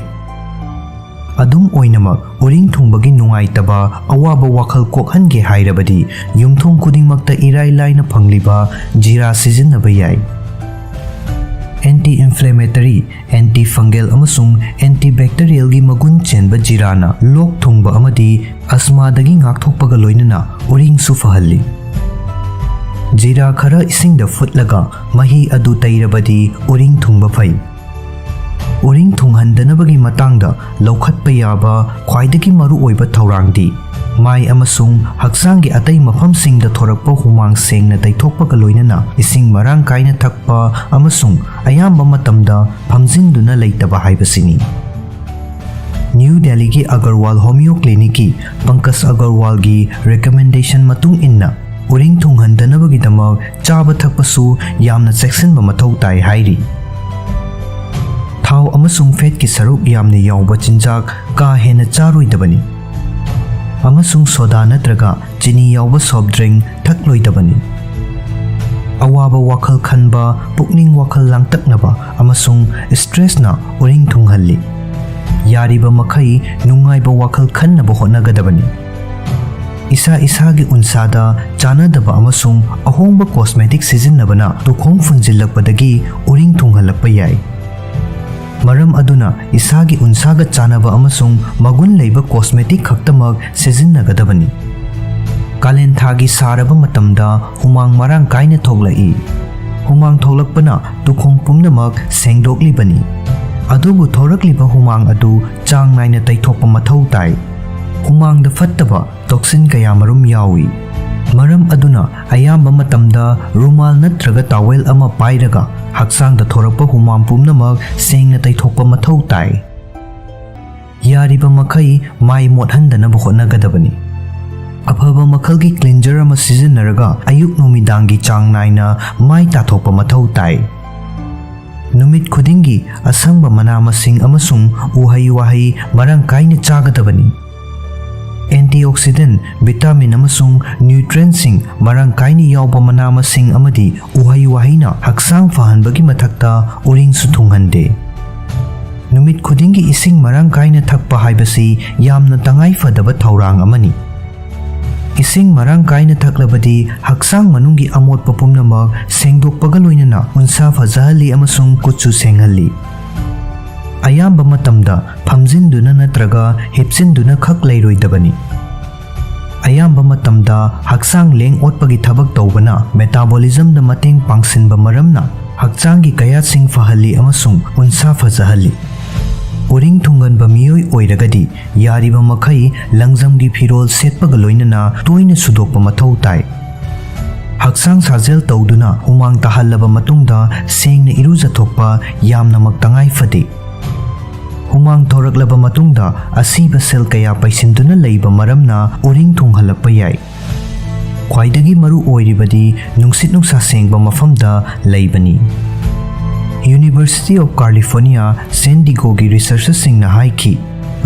ꯑꯗꯨꯝ ꯑꯣꯏꯅꯃꯛ, ꯎꯔꯤꯡ ꯊꯨꯡꯕꯒꯤ ꯅꯨꯡꯉꯥꯏꯇꯕ, ꯑꯋꯥꯕ ꯋꯥꯈꯜ ꯀꯣꯛꯍꯟꯒꯦ ꯍꯥꯏꯔꯕꯗꯤ ꯌꯨꯝꯊꯣꯡ ꯈꯨꯗꯤꯡꯃꯛꯇ ꯏꯔꯥꯏ ꯂꯥꯏꯅ ꯐꯪꯂꯤꯕ ꯖꯤꯔꯥ ꯁꯤꯖꯤꯟꯅꯕ ꯌꯥꯏ꯫ Anti-inflammatory, antifungal ꯑꯃꯁꯨꯡ antibacterialꯒꯤ ꯃꯒꯨꯟ ꯆꯦꯟꯕ ꯖꯤꯔꯥꯅ ꯂꯣꯛ ꯊꯨꯡꯕ ꯑꯃꯗꯤ asthmaꯗꯒꯤ ꯉꯥꯛꯊꯣꯛꯄꯒ ꯂꯣꯏꯅꯅ ꯎꯔꯤꯡꯁꯨ ꯐꯍꯜꯂꯤ꯫ ꯖꯤꯔꯥ ꯈꯔ ꯏꯁꯤꯡꯗ ꯐꯨꯠꯂꯒ ꯃꯍꯤ ꯑꯗꯨ ꯇꯩꯔꯕꯗꯤ ꯎꯔꯤꯡ ꯊꯨꯡꯕ ꯐꯩ꯫ ꯎꯔꯤꯡ ꯊꯨꯡꯍꯟꯗꯅꯕꯒꯤ ꯃꯇꯥꯡꯗ ꯂꯧꯈꯠꯄ ꯌꯥꯕ ꯈ꯭ꯋꯥꯏꯗꯒꯤ ꯃꯔꯨꯑꯣꯏꯕ ꯊꯧꯔꯥꯡꯗꯤ ꯃꯥꯏ ꯑꯃꯁꯨꯡ ꯍꯛꯆꯥꯡꯒꯤ ꯑꯇꯩ ꯃꯐꯝꯁꯤꯡꯗ ꯊꯣꯔꯛꯄ ꯍꯨꯃꯥꯡ ꯁꯦꯡꯅ ꯇꯩꯊꯣꯛꯄꯒ ꯂꯣꯏꯅꯅ ꯏꯁꯤꯡ ꯃꯔꯥꯡ ꯀꯥꯏꯅ ꯊꯛꯄ ꯑꯃꯁꯨꯡ ꯑꯌꯥꯝꯕ ꯃꯇꯝꯗ ꯐꯝꯖꯤꯟꯗꯨꯅ ꯂꯩꯇꯕ ꯍꯥꯏꯕꯁꯤꯅꯤ꯫ ꯅ꯭ꯌꯨ ꯗꯦꯜꯂꯤꯒꯤ ꯑꯒꯔꯋꯥꯜ ꯍꯣꯃꯤꯌꯣ ꯀ꯭ꯂꯤꯅꯤꯛꯀꯤ ꯄꯪꯀꯖ ꯑꯒꯔꯋꯥꯜꯒꯤ recommendation ꯃꯇꯨꯡ ꯏꯟꯅ ꯎꯔꯤꯡ ꯊꯨꯡꯍꯟꯗꯅꯕꯒꯤꯗꯃꯛ ꯆꯥꯕ ꯊꯛꯄꯁꯨ ꯌꯥꯝꯅ ꯆꯦꯛꯁꯤꯟꯕ ꯃꯊꯧ ꯇꯥꯏ ꯍꯥꯏꯔꯤ꯫ ꯊꯥꯎ ꯑꯃꯁꯨꯡ fatꯀꯤ ꯁꯔꯨꯛ ꯌꯥꯝꯅ ꯌꯥꯎꯕ ꯆꯤꯟꯖꯥꯛ ꯀꯥ ꯍꯦꯟꯅ ꯆꯥꯔꯣꯏꯗꯕꯅꯤ, ꯑꯃꯁꯨꯡ soda ꯅꯠꯇ꯭ꯔꯒ ꯆꯤꯅꯤ ꯌꯥꯎꯕ soft drink ꯊꯛꯂꯣꯏꯗꯕꯅꯤ꯫ ꯑꯋꯥꯕ ꯋꯥꯈꯜ ꯈꯟꯕ, ꯄꯨꯛꯅꯤꯡ ꯋꯥꯈꯜ ꯂꯥꯡꯇꯛꯅꯕ ꯑꯃꯁꯨꯡ stressꯅ ꯎꯔꯤꯡ ꯊꯨꯡꯍꯜꯂꯤ꯫ ꯌꯥꯔꯤꯕ ꯃꯈꯩ ꯅꯨꯡꯉꯥꯏꯕ ꯋꯥꯈꯜ ꯈꯟꯅꯕ ꯍꯣꯠꯅꯒꯗꯕꯅꯤ꯫ ꯏꯁꯥ ꯏꯁꯥꯒꯤ ꯎꯟꯁꯥꯗ ꯆꯥꯅꯗꯕ ꯑꯃꯁꯨꯡ ꯑꯍꯣꯡꯕ cosmetic ꯁꯤꯖꯤꯟꯅꯕꯅ ꯇꯨꯈꯣꯡ ꯐꯨꯟꯖꯤꯜꯂꯛꯄꯗꯒꯤ ꯎꯔꯤꯡ ꯊꯨꯡꯍꯜꯂꯛꯄ ꯌꯥꯏ꯫ ꯃꯔꯝ ꯑꯗꯨꯅ ꯏꯁꯥꯒꯤ ꯎꯟꯁꯥꯒ ꯆꯥꯅꯕ ꯑꯃꯁꯨꯡ ꯃꯒꯨꯟ ꯂꯩꯕ cosmetic ꯈꯛꯇꯃꯛ ꯁꯤꯖꯤꯟꯅꯒꯗꯕꯅꯤ꯫ ꯀꯥꯂꯦꯟ ꯊꯥꯒꯤ ꯁꯥꯔꯕ ꯃꯇꯝꯗ ꯍꯨꯃꯥꯡ ꯃꯔꯥꯡ ꯀꯥꯏꯅ ꯊꯣꯛꯂꯛꯏ꯫ ꯍꯨꯃꯥꯡ ꯊꯣꯛꯂꯛꯄꯅ ꯇꯨꯈꯣꯡ ꯄꯨꯝꯅꯃꯛ ꯁꯦꯡꯗꯣꯛꯂꯤꯕꯅꯤ꯫ ꯑꯗꯨꯕꯨ ꯊꯣꯔꯛꯂꯤꯕ ꯍꯨꯃꯥꯡ ꯑꯗꯨ ꯆꯥꯡ ꯅꯥꯏꯅ ꯇꯩꯊꯣꯛꯄ ꯃꯊꯧ ꯇꯥꯏ꯫ ꯍꯨꯃꯥꯡꯗ ꯐꯠꯇꯕ toxin ꯀꯌꯥꯃꯔꯨꯝ ꯌꯥꯎꯏ꯫ ꯃꯔꯝ ꯑꯗꯨꯅ ꯑꯌꯥꯝꯕ ꯃꯇꯝꯗ ꯔꯨꯃꯥꯜ ꯅꯠꯇ꯭ꯔꯒ ꯇꯥꯋꯦꯜ ꯑꯃ ꯄꯥꯏꯔꯒ ꯍꯛꯆꯥꯡꯗ ꯊꯣꯔꯛꯄ ꯍꯨꯃꯥꯡ ꯄꯨꯝꯅꯃꯛ ꯁꯦꯡꯅ ꯇꯩꯊꯣꯛꯄ ꯃꯊꯧ ꯇꯥꯏ꯫ ꯌꯥꯔꯤꯕ ꯃꯈꯩ ꯃꯥꯏ ꯃꯣꯠꯍꯟꯗꯅꯕ ꯍꯣꯠꯅꯒꯗꯕꯅꯤ꯫ ꯑꯐꯕ ꯃꯈꯜꯒꯤ ꯀ꯭ꯂꯤꯟꯖꯔ ꯑꯃ ꯁꯤꯖꯤꯟꯅꯔꯒ ꯑꯌꯨꯛ ꯅꯨꯃꯤꯗꯥꯡꯒꯤ ꯆꯥꯡ ꯅꯥꯏꯅ ꯃꯥꯏ ꯇꯥꯊꯣꯛꯄ ꯃꯊꯧ ꯇꯥꯏ꯫ ꯅꯨꯃꯤꯠ ꯈꯨꯗꯤꯡꯒꯤ ꯑꯁꯪꯕ ꯃꯅꯥ ꯃꯁꯤꯡ ꯑꯃꯁꯨꯡ ꯎꯍꯩ ꯋꯥꯍꯩ ꯃꯔꯥꯡ ꯀꯥꯏꯅ ꯆꯥꯒꯗꯕꯅꯤ꯫ ꯑꯦꯟꯇꯤꯑꯣꯛꯁꯤꯗꯦꯟ, ꯚꯤꯇꯥꯃꯤꯟ ꯑꯃꯁꯨꯡ ꯅ꯭ꯌꯨꯇ꯭ꯔꯦꯟꯁꯤꯡ ꯃꯔꯥꯡ ꯀꯥꯏꯅ ꯌꯥꯎꯕ ꯃꯅꯥ ꯃꯁꯤꯡ ꯑꯃꯗꯤ ꯎꯍꯩ ꯋꯥꯍꯩꯅ ꯍꯛꯆꯥꯡ ꯐꯍꯟꯕꯒꯤ ꯃꯊꯛꯇ ꯎꯔꯤꯡꯁꯨ ꯊꯨꯡꯍꯟꯗꯦ꯫ ꯅꯨꯃꯤꯠ ꯈꯨꯗꯤꯡꯒꯤ ꯏꯁꯤꯡ ꯃꯔꯥꯡ ꯀꯥꯏꯅ ꯊꯛꯄ ꯍꯥꯏꯕꯁꯤ ꯌꯥꯝꯅ ꯇꯉꯥꯏ ꯐꯗꯕ ꯊꯧꯔꯥꯡ ꯑꯃꯅꯤ꯫ ꯏꯁꯤꯡ ꯃꯔꯥꯡ ꯀꯥꯏꯅ ꯊꯛꯂꯕꯗꯤ ꯍꯛꯆꯥꯡ ꯃꯅꯨꯡꯒꯤ ꯑꯃꯣꯠꯄ ꯄꯨꯝꯅꯃꯛ ꯁꯦꯡꯗꯣꯛꯄꯒ ꯂꯣꯏꯅꯅ ꯎꯟꯁꯥ ꯐꯖꯍꯜꯂꯤ ꯑꯃꯁꯨꯡ ꯀꯨꯠꯁꯨ ꯁꯦꯡꯍꯜꯂꯤ꯫ ꯑꯌꯥꯝꯕ ꯃꯇꯝꯗ ꯐꯝꯖꯤꯟꯗꯨꯅ ꯅꯠꯇ꯭ꯔꯒ ꯍꯤꯞꯆꯤꯟꯗꯨꯅ ꯈꯛ ꯂꯩꯔꯣꯏꯗꯕꯅꯤ꯫ ꯑꯌꯥꯝꯕ ꯃꯇꯝꯗ ꯍꯛꯆꯥꯡ ꯂꯦꯡ ꯑꯣꯠꯄꯒꯤ ꯊꯕꯛ ꯇꯧꯕꯅ ꯃꯦꯇꯥꯕꯣꯂꯤꯖꯝꯗ ꯃꯇꯦꯡ ꯄꯥꯡꯁꯤꯟꯕ ꯃꯔꯝꯅ ꯍꯛꯆꯥꯡꯒꯤ ꯀꯌꯥꯠꯁꯤꯡ ꯐꯍꯜꯂꯤ ꯑꯃꯁꯨꯡ ꯎꯟꯁꯥ ꯐꯖꯍꯜꯂꯤ꯫ ꯎꯔꯤꯡ ꯊꯨꯡꯒꯟꯕ ꯃꯤꯑꯣꯏ ꯑꯣꯏꯔꯒꯗꯤ ꯌꯥꯔꯤꯕ ꯃꯈꯩ ꯂꯪꯖꯝꯒꯤ ꯐꯤꯔꯣꯜ ꯁꯦꯠꯄꯒ ꯂꯣꯏꯅꯅ ꯇꯣꯏꯅ ꯁꯨꯗꯣꯛꯄ ꯃꯊꯧ ꯇꯥꯏ꯫ ꯍꯛꯆꯥꯡ ꯁꯥꯖꯦꯜ ꯇꯧꯗꯨꯅ ꯍꯨꯃꯥꯡ ꯇꯥꯍꯜꯂꯕ ꯃꯇꯨꯡꯗ ꯁꯦꯡꯅ ꯏꯔꯨꯖꯊꯣꯛꯄ ꯌꯥꯝꯅꯃꯛ ꯇꯉꯥꯏ ꯐꯗꯦ꯫ ꯍꯨꯃꯥꯡ ꯊꯣꯔꯛꯂꯕ ꯃꯇꯨꯡꯗ ꯑꯁꯤꯕ ꯁꯦꯜ ꯀꯌꯥ ꯄꯩꯁꯤꯟꯗꯨꯅ ꯂꯩꯕ ꯃꯔꯝꯅ ꯎꯔꯤꯡ ꯊꯨꯡꯍꯜꯂꯛꯄ ꯌꯥꯏ꯫ ꯈ꯭ꯋꯥꯏꯗꯒꯤ ꯃꯔꯨ ꯑꯣꯏꯔꯤꯕꯗꯤ ꯅꯨꯡꯁꯤꯠ ꯅꯨꯡꯁꯥ ꯁꯦꯡꯕ ꯃꯐꯝꯗ ꯂꯩꯕꯅꯤ꯫ University of California San Diegoꯒꯤ ꯔꯤꯁꯔꯆꯔꯁꯤꯡꯅ ꯍꯥꯏꯈꯤ,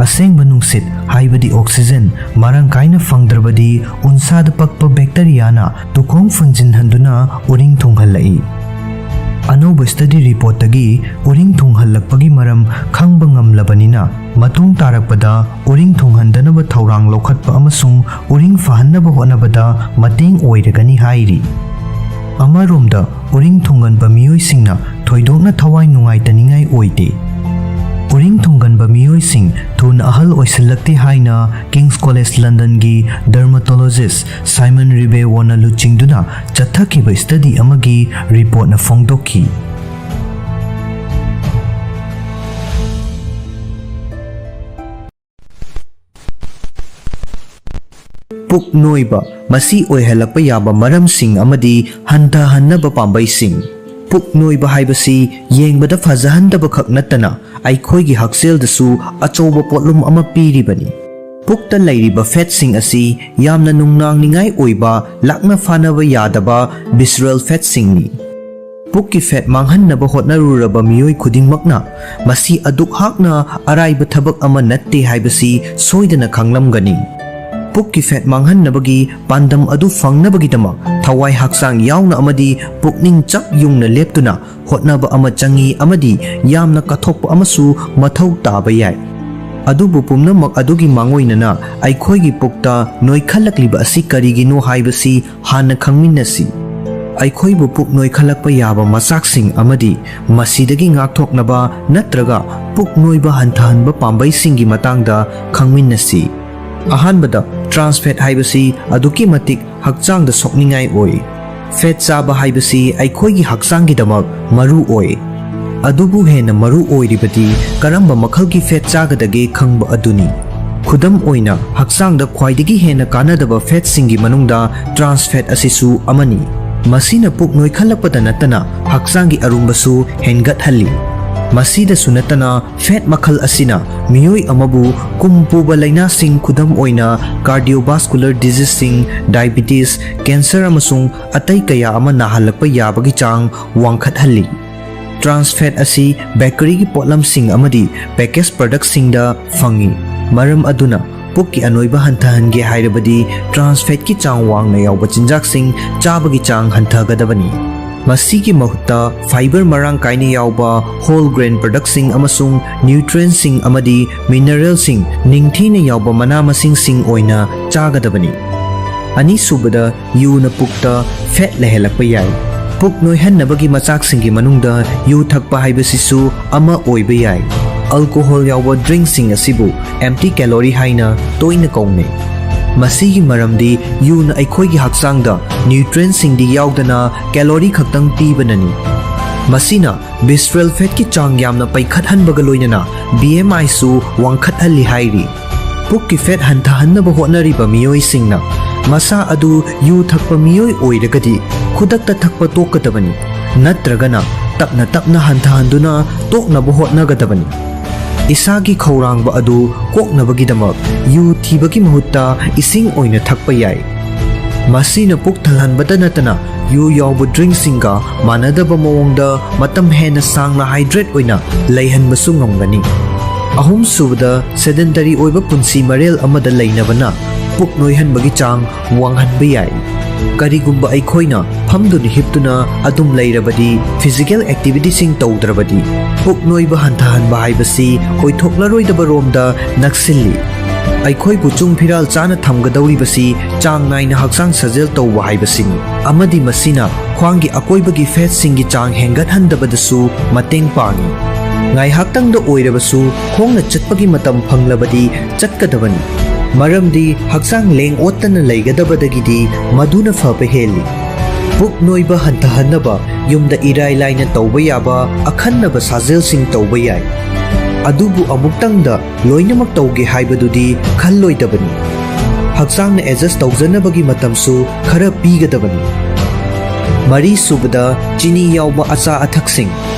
ꯑꯁꯦꯡꯕ ꯅꯨꯡꯁꯤꯠ, ꯍꯥꯏꯕꯗꯤ ꯑꯣꯛꯁꯤꯖꯦꯟ, ꯃꯔꯥꯡ ꯀꯥꯏꯅ ꯐꯪꯗ꯭ꯔꯕꯗꯤ ꯎꯟꯁꯥꯗ ꯄꯛꯄ ꯕꯦꯛꯇꯔꯤꯌꯥꯅ ꯇꯨꯈꯣꯡ ꯐꯨꯟꯖꯤꯟꯍꯟꯗꯨꯅ ꯎꯔꯤꯡ ꯊꯨꯡꯍꯜꯂꯛꯏ꯫ ꯑꯅꯧꯕ ꯁ꯭ꯇꯗꯤ ꯔꯤꯄꯣꯔꯠꯇꯒꯤ ꯎꯔꯤꯡ ꯊꯨꯡꯍꯜꯂꯛꯄꯒꯤ ꯃꯔꯝ ꯈꯪꯕ ꯉꯝꯂꯕꯅꯤꯅ, ꯃꯇꯨꯡ ꯇꯥꯔꯛꯄꯗ ꯎꯔꯤꯡ ꯊꯨꯡꯍꯟꯗꯅꯕ ꯊꯧꯔꯥꯡ ꯂꯧꯈꯠꯄ ꯑꯃꯁꯨꯡ ꯎꯔꯤꯡ ꯐꯍꯟꯅꯕ ꯍꯣꯠꯅꯕꯗ ꯃꯇꯦꯡ ꯑꯣꯏꯔꯒꯅꯤ ꯍꯥꯏꯔꯤ꯫ ꯑꯃꯔꯣꯝꯗ, ꯎꯔꯤꯡ ꯊꯨꯡꯒꯟꯕ ꯃꯤꯑꯣꯏꯁꯤꯡꯅ ꯊꯣꯏꯗꯣꯛꯅ ꯊꯋꯥꯏ ꯅꯨꯡꯉꯥꯏꯇꯅꯤꯡꯉꯥꯏ ꯑꯣꯏꯗꯦ꯫ ꯎꯔꯤꯡ ꯊꯨꯡꯒꯟꯕ ꯃꯤꯑꯣꯏꯁꯤꯡ ꯊꯨꯅ ꯑꯍꯜ ꯑꯣꯏꯁꯤꯜꯂꯛꯇꯦ ꯍꯥꯏꯅ ꯀꯤꯡꯁ ꯀꯣꯂꯦꯖ ꯂꯟꯗꯟꯒꯤ ꯗꯔꯃꯥꯇꯣꯂꯣꯖꯤꯁ ꯁꯥꯏꯃꯟ ꯔꯤꯕꯦꯋꯣꯅ ꯂꯨꯆꯤꯡꯗꯨꯅ ꯆꯠꯊꯈꯤꯕ ꯁ꯭ꯇꯗꯤ ꯑꯃꯒꯤ ꯔꯤꯄꯣꯔꯠꯅ ꯐꯣꯡꯗꯣꯛꯈꯤ꯫ ꯄꯨꯛ ꯅꯣꯏꯕ, ꯃꯁꯤ ꯑꯣꯏꯍꯜꯂꯛꯄ ꯌꯥꯕ ꯃꯔꯝꯁꯤꯡ ꯑꯃꯗꯤ ꯍꯟꯊꯍꯟꯅꯕ ꯄꯥꯝꯕꯩꯁꯤꯡ꯫ ꯄꯨꯛ ꯅꯣꯏꯕ ꯍꯥꯏꯕꯁꯤ ꯌꯦꯡꯕꯗ ꯐꯖꯍꯟꯗꯕ ꯈꯛ ꯅꯠꯇꯅ ꯑꯩꯈꯣꯏꯒꯤ ꯍꯛꯁꯦꯜꯗꯁꯨ ꯑꯆꯧꯕ ꯄꯣꯠꯂꯨꯝ ꯑꯃ ꯄꯤꯔꯤꯕꯅꯤ꯫ ꯄꯨꯛꯇ ꯂꯩꯔꯤꯕ ꯐꯦꯠꯁꯤꯡ ꯑꯁꯤ ꯌꯥꯝꯅ ꯅꯨꯡꯅꯥꯡꯅꯤꯡꯉꯥꯏ ꯑꯣꯏꯕ, ꯂꯥꯛꯅ ꯐꯥꯅꯕ ꯌꯥꯗꯕ visceral ꯐꯦꯠꯁꯤꯡꯅꯤ꯫ ꯄꯨꯛꯀꯤ ꯐꯦꯠ ꯃꯥꯡꯍꯟꯅꯕ ꯍꯣꯠꯅꯔꯨꯔꯕ ꯃꯤꯑꯣꯏ ꯈꯨꯗꯤꯡꯃꯛꯅ ꯃꯁꯤ ꯑꯗꯨꯛ ꯍꯥꯛꯅ ꯑꯔꯥꯏꯕ ꯊꯕꯛ ꯑꯃ ꯅꯠꯇꯦ ꯍꯥꯏꯕꯁꯤ ꯁꯣꯏꯗꯅ ꯈꯪꯂꯝꯒꯅꯤ꯫ ꯄꯨꯛꯀꯤ ꯐꯦꯠ ꯃꯥꯡꯍꯟꯅꯕꯒꯤ ꯄꯥꯟꯗꯝ ꯑꯗꯨ ꯐꯪꯅꯕꯒꯤꯗꯃꯛ ꯊꯋꯥꯏ ꯍꯛꯆꯥꯡ ꯌꯥꯎꯅ ꯑꯃꯗꯤ ꯄꯨꯛꯅꯤꯡ ꯆꯞ ꯌꯨꯡꯅ ꯂꯦꯞꯇꯨꯅ ꯍꯣꯠꯅꯕ ꯑꯃ ꯆꯪꯏ ꯑꯃꯗꯤ ꯌꯥꯝꯅ ꯀꯠꯊꯣꯛꯄ ꯑꯃꯁꯨ ꯃꯊꯧ ꯇꯥꯕ ꯌꯥꯏ꯫ ꯑꯗꯨꯕꯨ ꯄꯨꯝꯅꯃꯛ ꯑꯗꯨꯒꯤ ꯃꯥꯡꯑꯣꯏꯅꯅ ꯑꯩꯈꯣꯏꯒꯤ ꯄꯨꯛꯇ ꯅꯣꯏꯈꯠꯂꯛꯂꯤꯕ ꯑꯁꯤ ꯀꯔꯤꯒꯤꯅꯣ ꯍꯥꯏꯕꯁꯤ ꯍꯥꯟꯅ ꯈꯪꯃꯤꯟꯅꯁꯤ꯫ ꯑꯩꯈꯣꯏꯕꯨ ꯄꯨꯛ ꯅꯣꯏꯈꯠꯂꯛꯄ ꯌꯥꯕ ꯃꯆꯥꯛꯁꯤꯡ ꯑꯃꯗꯤ ꯃꯁꯤꯗꯒꯤ ꯉꯥꯛꯊꯣꯛꯅꯕ ꯅꯠꯇ꯭ꯔꯒ ꯄꯨꯛ ꯅꯣꯏꯕ ꯍꯟꯊꯍꯟꯕ ꯄꯥꯝꯕꯩꯁꯤꯡꯒꯤ ꯃꯇꯥꯡꯗ ꯈꯪꯃꯤꯟꯅꯁꯤ꯫ ꯑꯍꯥꯟꯕꯗ, trans fat ꯍꯥꯏꯕꯁꯤ ꯑꯗꯨꯛꯀꯤ ꯃꯇꯤꯛ ꯍꯛꯆꯥꯡꯗ ꯁꯣꯛꯅꯤꯡꯉꯥꯏ ꯑꯣꯏ꯫ ꯐꯦꯠ ꯆꯥꯕ ꯍꯥꯏꯕꯁꯤ ꯑꯩꯈꯣꯏꯒꯤ ꯍꯛꯆꯥꯡꯒꯤꯗꯃꯛ ꯃꯔꯨ ꯑꯣꯏ꯫ ꯑꯗꯨꯕꯨ ꯍꯦꯟꯅ ꯃꯔꯨ ꯑꯣꯏꯔꯤꯕꯗꯤ ꯀꯔꯝꯕ ꯃꯈꯜꯒꯤ ꯐꯦꯠ ꯆꯥꯒꯗꯒꯦ ꯈꯪꯕ ꯑꯗꯨꯅꯤ꯫ ꯈꯨꯗꯝ ꯑꯣꯏꯅ, ꯍꯛꯆꯥꯡꯗ ꯈ꯭ꯋꯥꯏꯗꯒꯤ ꯍꯦꯟꯅ ꯀꯥꯟꯅꯗꯕ ꯐꯦꯠꯁꯤꯡꯒꯤ ꯃꯅꯨꯡꯗ trans fat ꯑꯁꯤꯁꯨ ꯑꯃꯅꯤ꯫ ꯃꯁꯤꯅ ꯄꯨꯛ ꯅꯣꯏꯈꯠꯂꯛꯄꯗ ꯅꯠꯇꯅ ꯍꯛꯆꯥꯡꯒꯤ ꯑꯔꯨꯝꯕꯁꯨ ꯍꯦꯟꯒꯠꯍꯜꯂꯤ꯫ ꯃꯁꯤꯗꯁꯨ ꯅꯠꯇꯅ, ꯐꯦꯠ ꯃꯈꯜ ꯑꯁꯤꯅ ꯃꯤꯑꯣꯏ ꯑꯃꯕꯨ ꯀꯨꯝ ꯄꯨꯕ ꯂꯥꯏꯅꯥꯁꯤꯡ, ꯈꯨꯗꯝ ꯑꯣꯏꯅ cardiovascular diseaseꯁꯤꯡ, diabetes, cancer ꯑꯃꯁꯨꯡ ꯑꯇꯩ ꯀꯌꯥ ꯑꯃ ꯅꯥꯍꯜꯂꯛꯄ ꯌꯥꯕꯒꯤ ꯆꯥꯡ ꯋꯥꯡꯈꯠꯍꯜꯂꯤ꯫ Trans fat ꯑꯁꯤ ꯕꯦꯀꯔꯤꯒꯤ ꯄꯣꯠꯂꯝꯁꯤꯡ ꯑꯃꯗꯤ package productꯁꯤꯡꯗ ꯐꯪꯏ꯫ ꯃꯔꯝ ꯑꯗꯨꯅ, ꯄꯨꯛꯀꯤ ꯑꯅꯣꯏꯕ ꯍꯟꯊꯍꯟꯒꯦ ꯍꯥꯏꯔꯕꯗꯤ trans fatꯀꯤ ꯆꯥꯡ ꯋꯥꯡꯅ ꯌꯥꯎꯕ ꯆꯤꯟꯖꯥꯛꯁꯤꯡ ꯆꯥꯕꯒꯤ ꯆꯥꯡ ꯍꯟꯊꯒꯗꯕꯅꯤ꯫ ꯃꯁꯤꯒꯤ ꯃꯍꯨꯠꯇ fibre ꯃꯔꯥꯡ ꯀꯥꯏꯅ ꯌꯥꯎꯕ whole grain productꯁꯤꯡ ꯑꯃꯁꯨꯡ nutrientsꯁꯤꯡ ꯑꯃꯗꯤ mineralꯁꯤꯡ ꯅꯤꯡꯊꯤꯅ ꯌꯥꯎꯕ ꯃꯅꯥ ꯃꯁꯤꯡꯁꯤꯡ ꯑꯣꯏꯅ ꯆꯥꯒꯗꯕꯅꯤ꯫ ꯑꯅꯤꯁꯨꯕꯗ, ꯌꯨꯅ ꯄꯨꯛꯇ ꯐꯦꯠ ꯂꯩꯍꯜꯂꯛꯄ ꯌꯥꯏ꯫ ꯄꯨꯛ ꯅꯣꯏꯍꯟꯅꯕꯒꯤ ꯃꯆꯥꯛꯁꯤꯡꯒꯤ ꯃꯅꯨꯡꯗ ꯌꯨ ꯊꯛꯄ ꯍꯥꯏꯕꯁꯤꯁꯨ ꯑꯃ ꯑꯣꯏꯕ ꯌꯥꯏ꯫ Alcohol ꯌꯥꯎꯕ drinkꯁꯤꯡ ꯑꯁꯤꯕꯨ empty calorie ꯍꯥꯏꯅ ꯇꯣꯏꯅ ꯀꯧꯅꯩ꯫ ꯃꯁꯤꯒꯤ ꯃꯔꯝꯗꯤ ꯌꯨꯅ ꯑꯩꯈꯣꯏꯒꯤ ꯍꯛꯆꯥꯡꯗ nutrientꯁꯤꯡꯗꯤ ꯌꯥꯎꯗꯅ calorie ꯈꯛꯇꯪ ꯄꯤꯕꯅꯅꯤ꯫ ꯃꯁꯤꯅ visceral fatꯀꯤ ꯆꯥꯡ ꯌꯥꯝꯅ ꯄꯩꯈꯠꯍꯟꯕꯒ ꯂꯣꯏꯅꯅ B M Iꯁꯨ ꯋꯥꯡꯈꯠꯍꯜꯂꯤ ꯍꯥꯏꯔꯤ꯫ ꯄꯨꯛꯀꯤ ꯐꯦꯠ ꯍꯟꯊꯍꯟꯅꯕ ꯍꯣꯠꯅꯔꯤꯕ ꯃꯤꯑꯣꯏꯁꯤꯡꯅ ꯃꯁꯥ ꯑꯗꯨ ꯌꯨ ꯊꯛꯄ ꯃꯤꯑꯣꯏ ꯑꯣꯏꯔꯒꯗꯤ ꯈꯨꯗꯛꯇ ꯊꯛꯄ ꯇꯣꯛꯀꯗꯕꯅꯤ, ꯅꯠꯇ꯭ꯔꯒꯅ ꯇꯞꯅ ꯇꯞꯅ ꯍꯟꯊꯍꯟꯗꯨꯅ ꯇꯣꯛꯅꯕ ꯍꯣꯠꯅꯒꯗꯕꯅꯤ꯫ ꯏꯁꯥꯒꯤ ꯈꯧꯔꯥꯡꯕ ꯑꯗꯨ ꯀꯣꯛꯅꯕꯒꯤꯗꯃꯛ ꯌꯨ ꯊꯤꯕꯒꯤ ꯃꯍꯨꯠꯇ ꯏꯁꯤꯡ ꯑꯣꯏꯅ ꯊꯛꯄ ꯌꯥꯏ꯫ ꯃꯁꯤꯅ ꯄꯨꯛ ꯊꯜꯍꯟꯕꯇ ꯅꯠꯇꯅ ꯌꯨ ꯌꯥꯎꯕ ꯗ꯭ꯔꯤꯡꯁꯤꯡꯒ ꯃꯥꯟꯅꯗꯕ ꯃꯑꯣꯡꯗ ꯃꯇꯝ ꯍꯦꯟꯅ ꯁꯥꯡꯅ ꯍꯥꯏꯗ꯭ꯔꯦꯠ ꯑꯣꯏꯅ ꯂꯩꯍꯟꯕꯁꯨ ꯉꯝꯒꯅꯤ꯫ ꯑꯍꯨꯝꯁꯨꯕꯗ, ꯁꯦꯗꯦꯟꯇꯔꯤ ꯑꯣꯏꯕ ꯄꯨꯟꯁꯤ ꯃꯔꯦꯜ ꯑꯃꯗ ꯂꯩꯅꯕꯅ ꯄꯨꯛ ꯅꯣꯏꯍꯟꯕꯒꯤ ꯆꯥꯡ ꯋꯥꯡꯍꯟꯕ ꯌꯥꯏ꯫ ꯀꯔꯤꯒꯨꯝꯕ ꯑꯩꯈꯣꯏꯅ ꯐꯝꯗꯨꯅ ꯍꯤꯞꯇꯨꯅ ꯑꯗꯨꯝ ꯂꯩꯔꯕꯗꯤ, ꯐꯤꯖꯤꯀꯦꯜ ꯑꯦꯛꯇꯤꯚꯤꯇꯤꯁꯤꯡ ꯇꯧꯗ꯭ꯔꯕꯗꯤ, ꯄꯨꯛ ꯅꯣꯏꯕ ꯍꯟꯊꯍꯟꯕ ꯍꯥꯏꯕꯁꯤ ꯑꯣꯏꯊꯣꯛꯂꯔꯣꯏꯗꯕ ꯔꯣꯝꯗ ꯅꯛꯁꯤꯜꯂꯤ꯫ ꯑꯩꯈꯣꯏꯕꯨ ꯆꯨꯡ ꯐꯤꯔꯥꯜ ꯆꯥꯅ ꯊꯝꯒꯗꯧꯔꯤꯕꯁꯤ ꯆꯥꯡ ꯅꯥꯏꯅ ꯍꯛꯆꯥꯡ ꯁꯥꯖꯦꯜ ꯇꯧꯕ ꯍꯥꯏꯕꯁꯤꯅꯤ, ꯑꯃꯗꯤ ꯃꯁꯤꯅ ꯈ꯭ꯋꯥꯡꯒꯤ ꯑꯀꯣꯏꯕꯒꯤ ꯐꯦꯠꯁꯤꯡꯒꯤ ꯆꯥꯡ ꯍꯦꯟꯒꯠꯍꯟꯗꯕꯗꯁꯨ ꯃꯇꯦꯡ ꯄꯥꯡꯏ꯫ ꯉꯥꯏꯍꯥꯛꯇꯪꯗ ꯑꯣꯏꯔꯕꯁꯨ ꯈꯣꯡꯅ ꯆꯠꯄꯒꯤ ꯃꯇꯝ ꯐꯪꯂꯕꯗꯤ ꯆꯠꯀꯗꯕꯅꯤ, ꯃꯔꯝꯗꯤ ꯍꯛꯆꯥꯡ ꯂꯦꯡ ꯑꯣꯠꯇꯅ ꯂꯩꯒꯗꯕꯗꯒꯤꯗꯤ ꯃꯗꯨꯅ ꯐꯕ ꯍꯦꯜꯂꯤ꯫ ꯄꯨꯛ ꯅꯣꯏꯕ ꯍꯟꯊꯍꯟꯅꯕ ꯌꯨꯝꯗ ꯏꯔꯥꯏ ꯂꯥꯏꯅ ꯇꯧꯕ ꯌꯥꯕ ꯑꯈꯟꯅꯕ ꯁꯥꯖꯦꯜꯁꯤꯡ ꯇꯧꯕ ꯌꯥꯏ꯫ ꯑꯗꯨꯕꯨ ꯑꯃꯨꯛꯇꯪꯗ ꯂꯣꯏꯅꯃꯛ ꯇꯧꯒꯦ ꯍꯥꯏꯕꯗꯨꯗꯤ ꯈꯜꯂꯣꯏꯗꯕꯅꯤ꯫ ꯍꯛꯆꯥꯡꯅ ꯑꯦꯗꯖꯁ ꯇꯧꯖꯅꯕꯒꯤ ꯃꯇꯝꯁꯨ ꯈꯔ ꯄꯤꯒꯗꯕꯅꯤ꯫ ꯃꯔꯤꯁꯨꯕꯗ, ꯆꯤꯅꯤ ꯌꯥꯎꯕ ꯑꯆꯥ ꯑꯊꯛꯁꯤꯡ꯫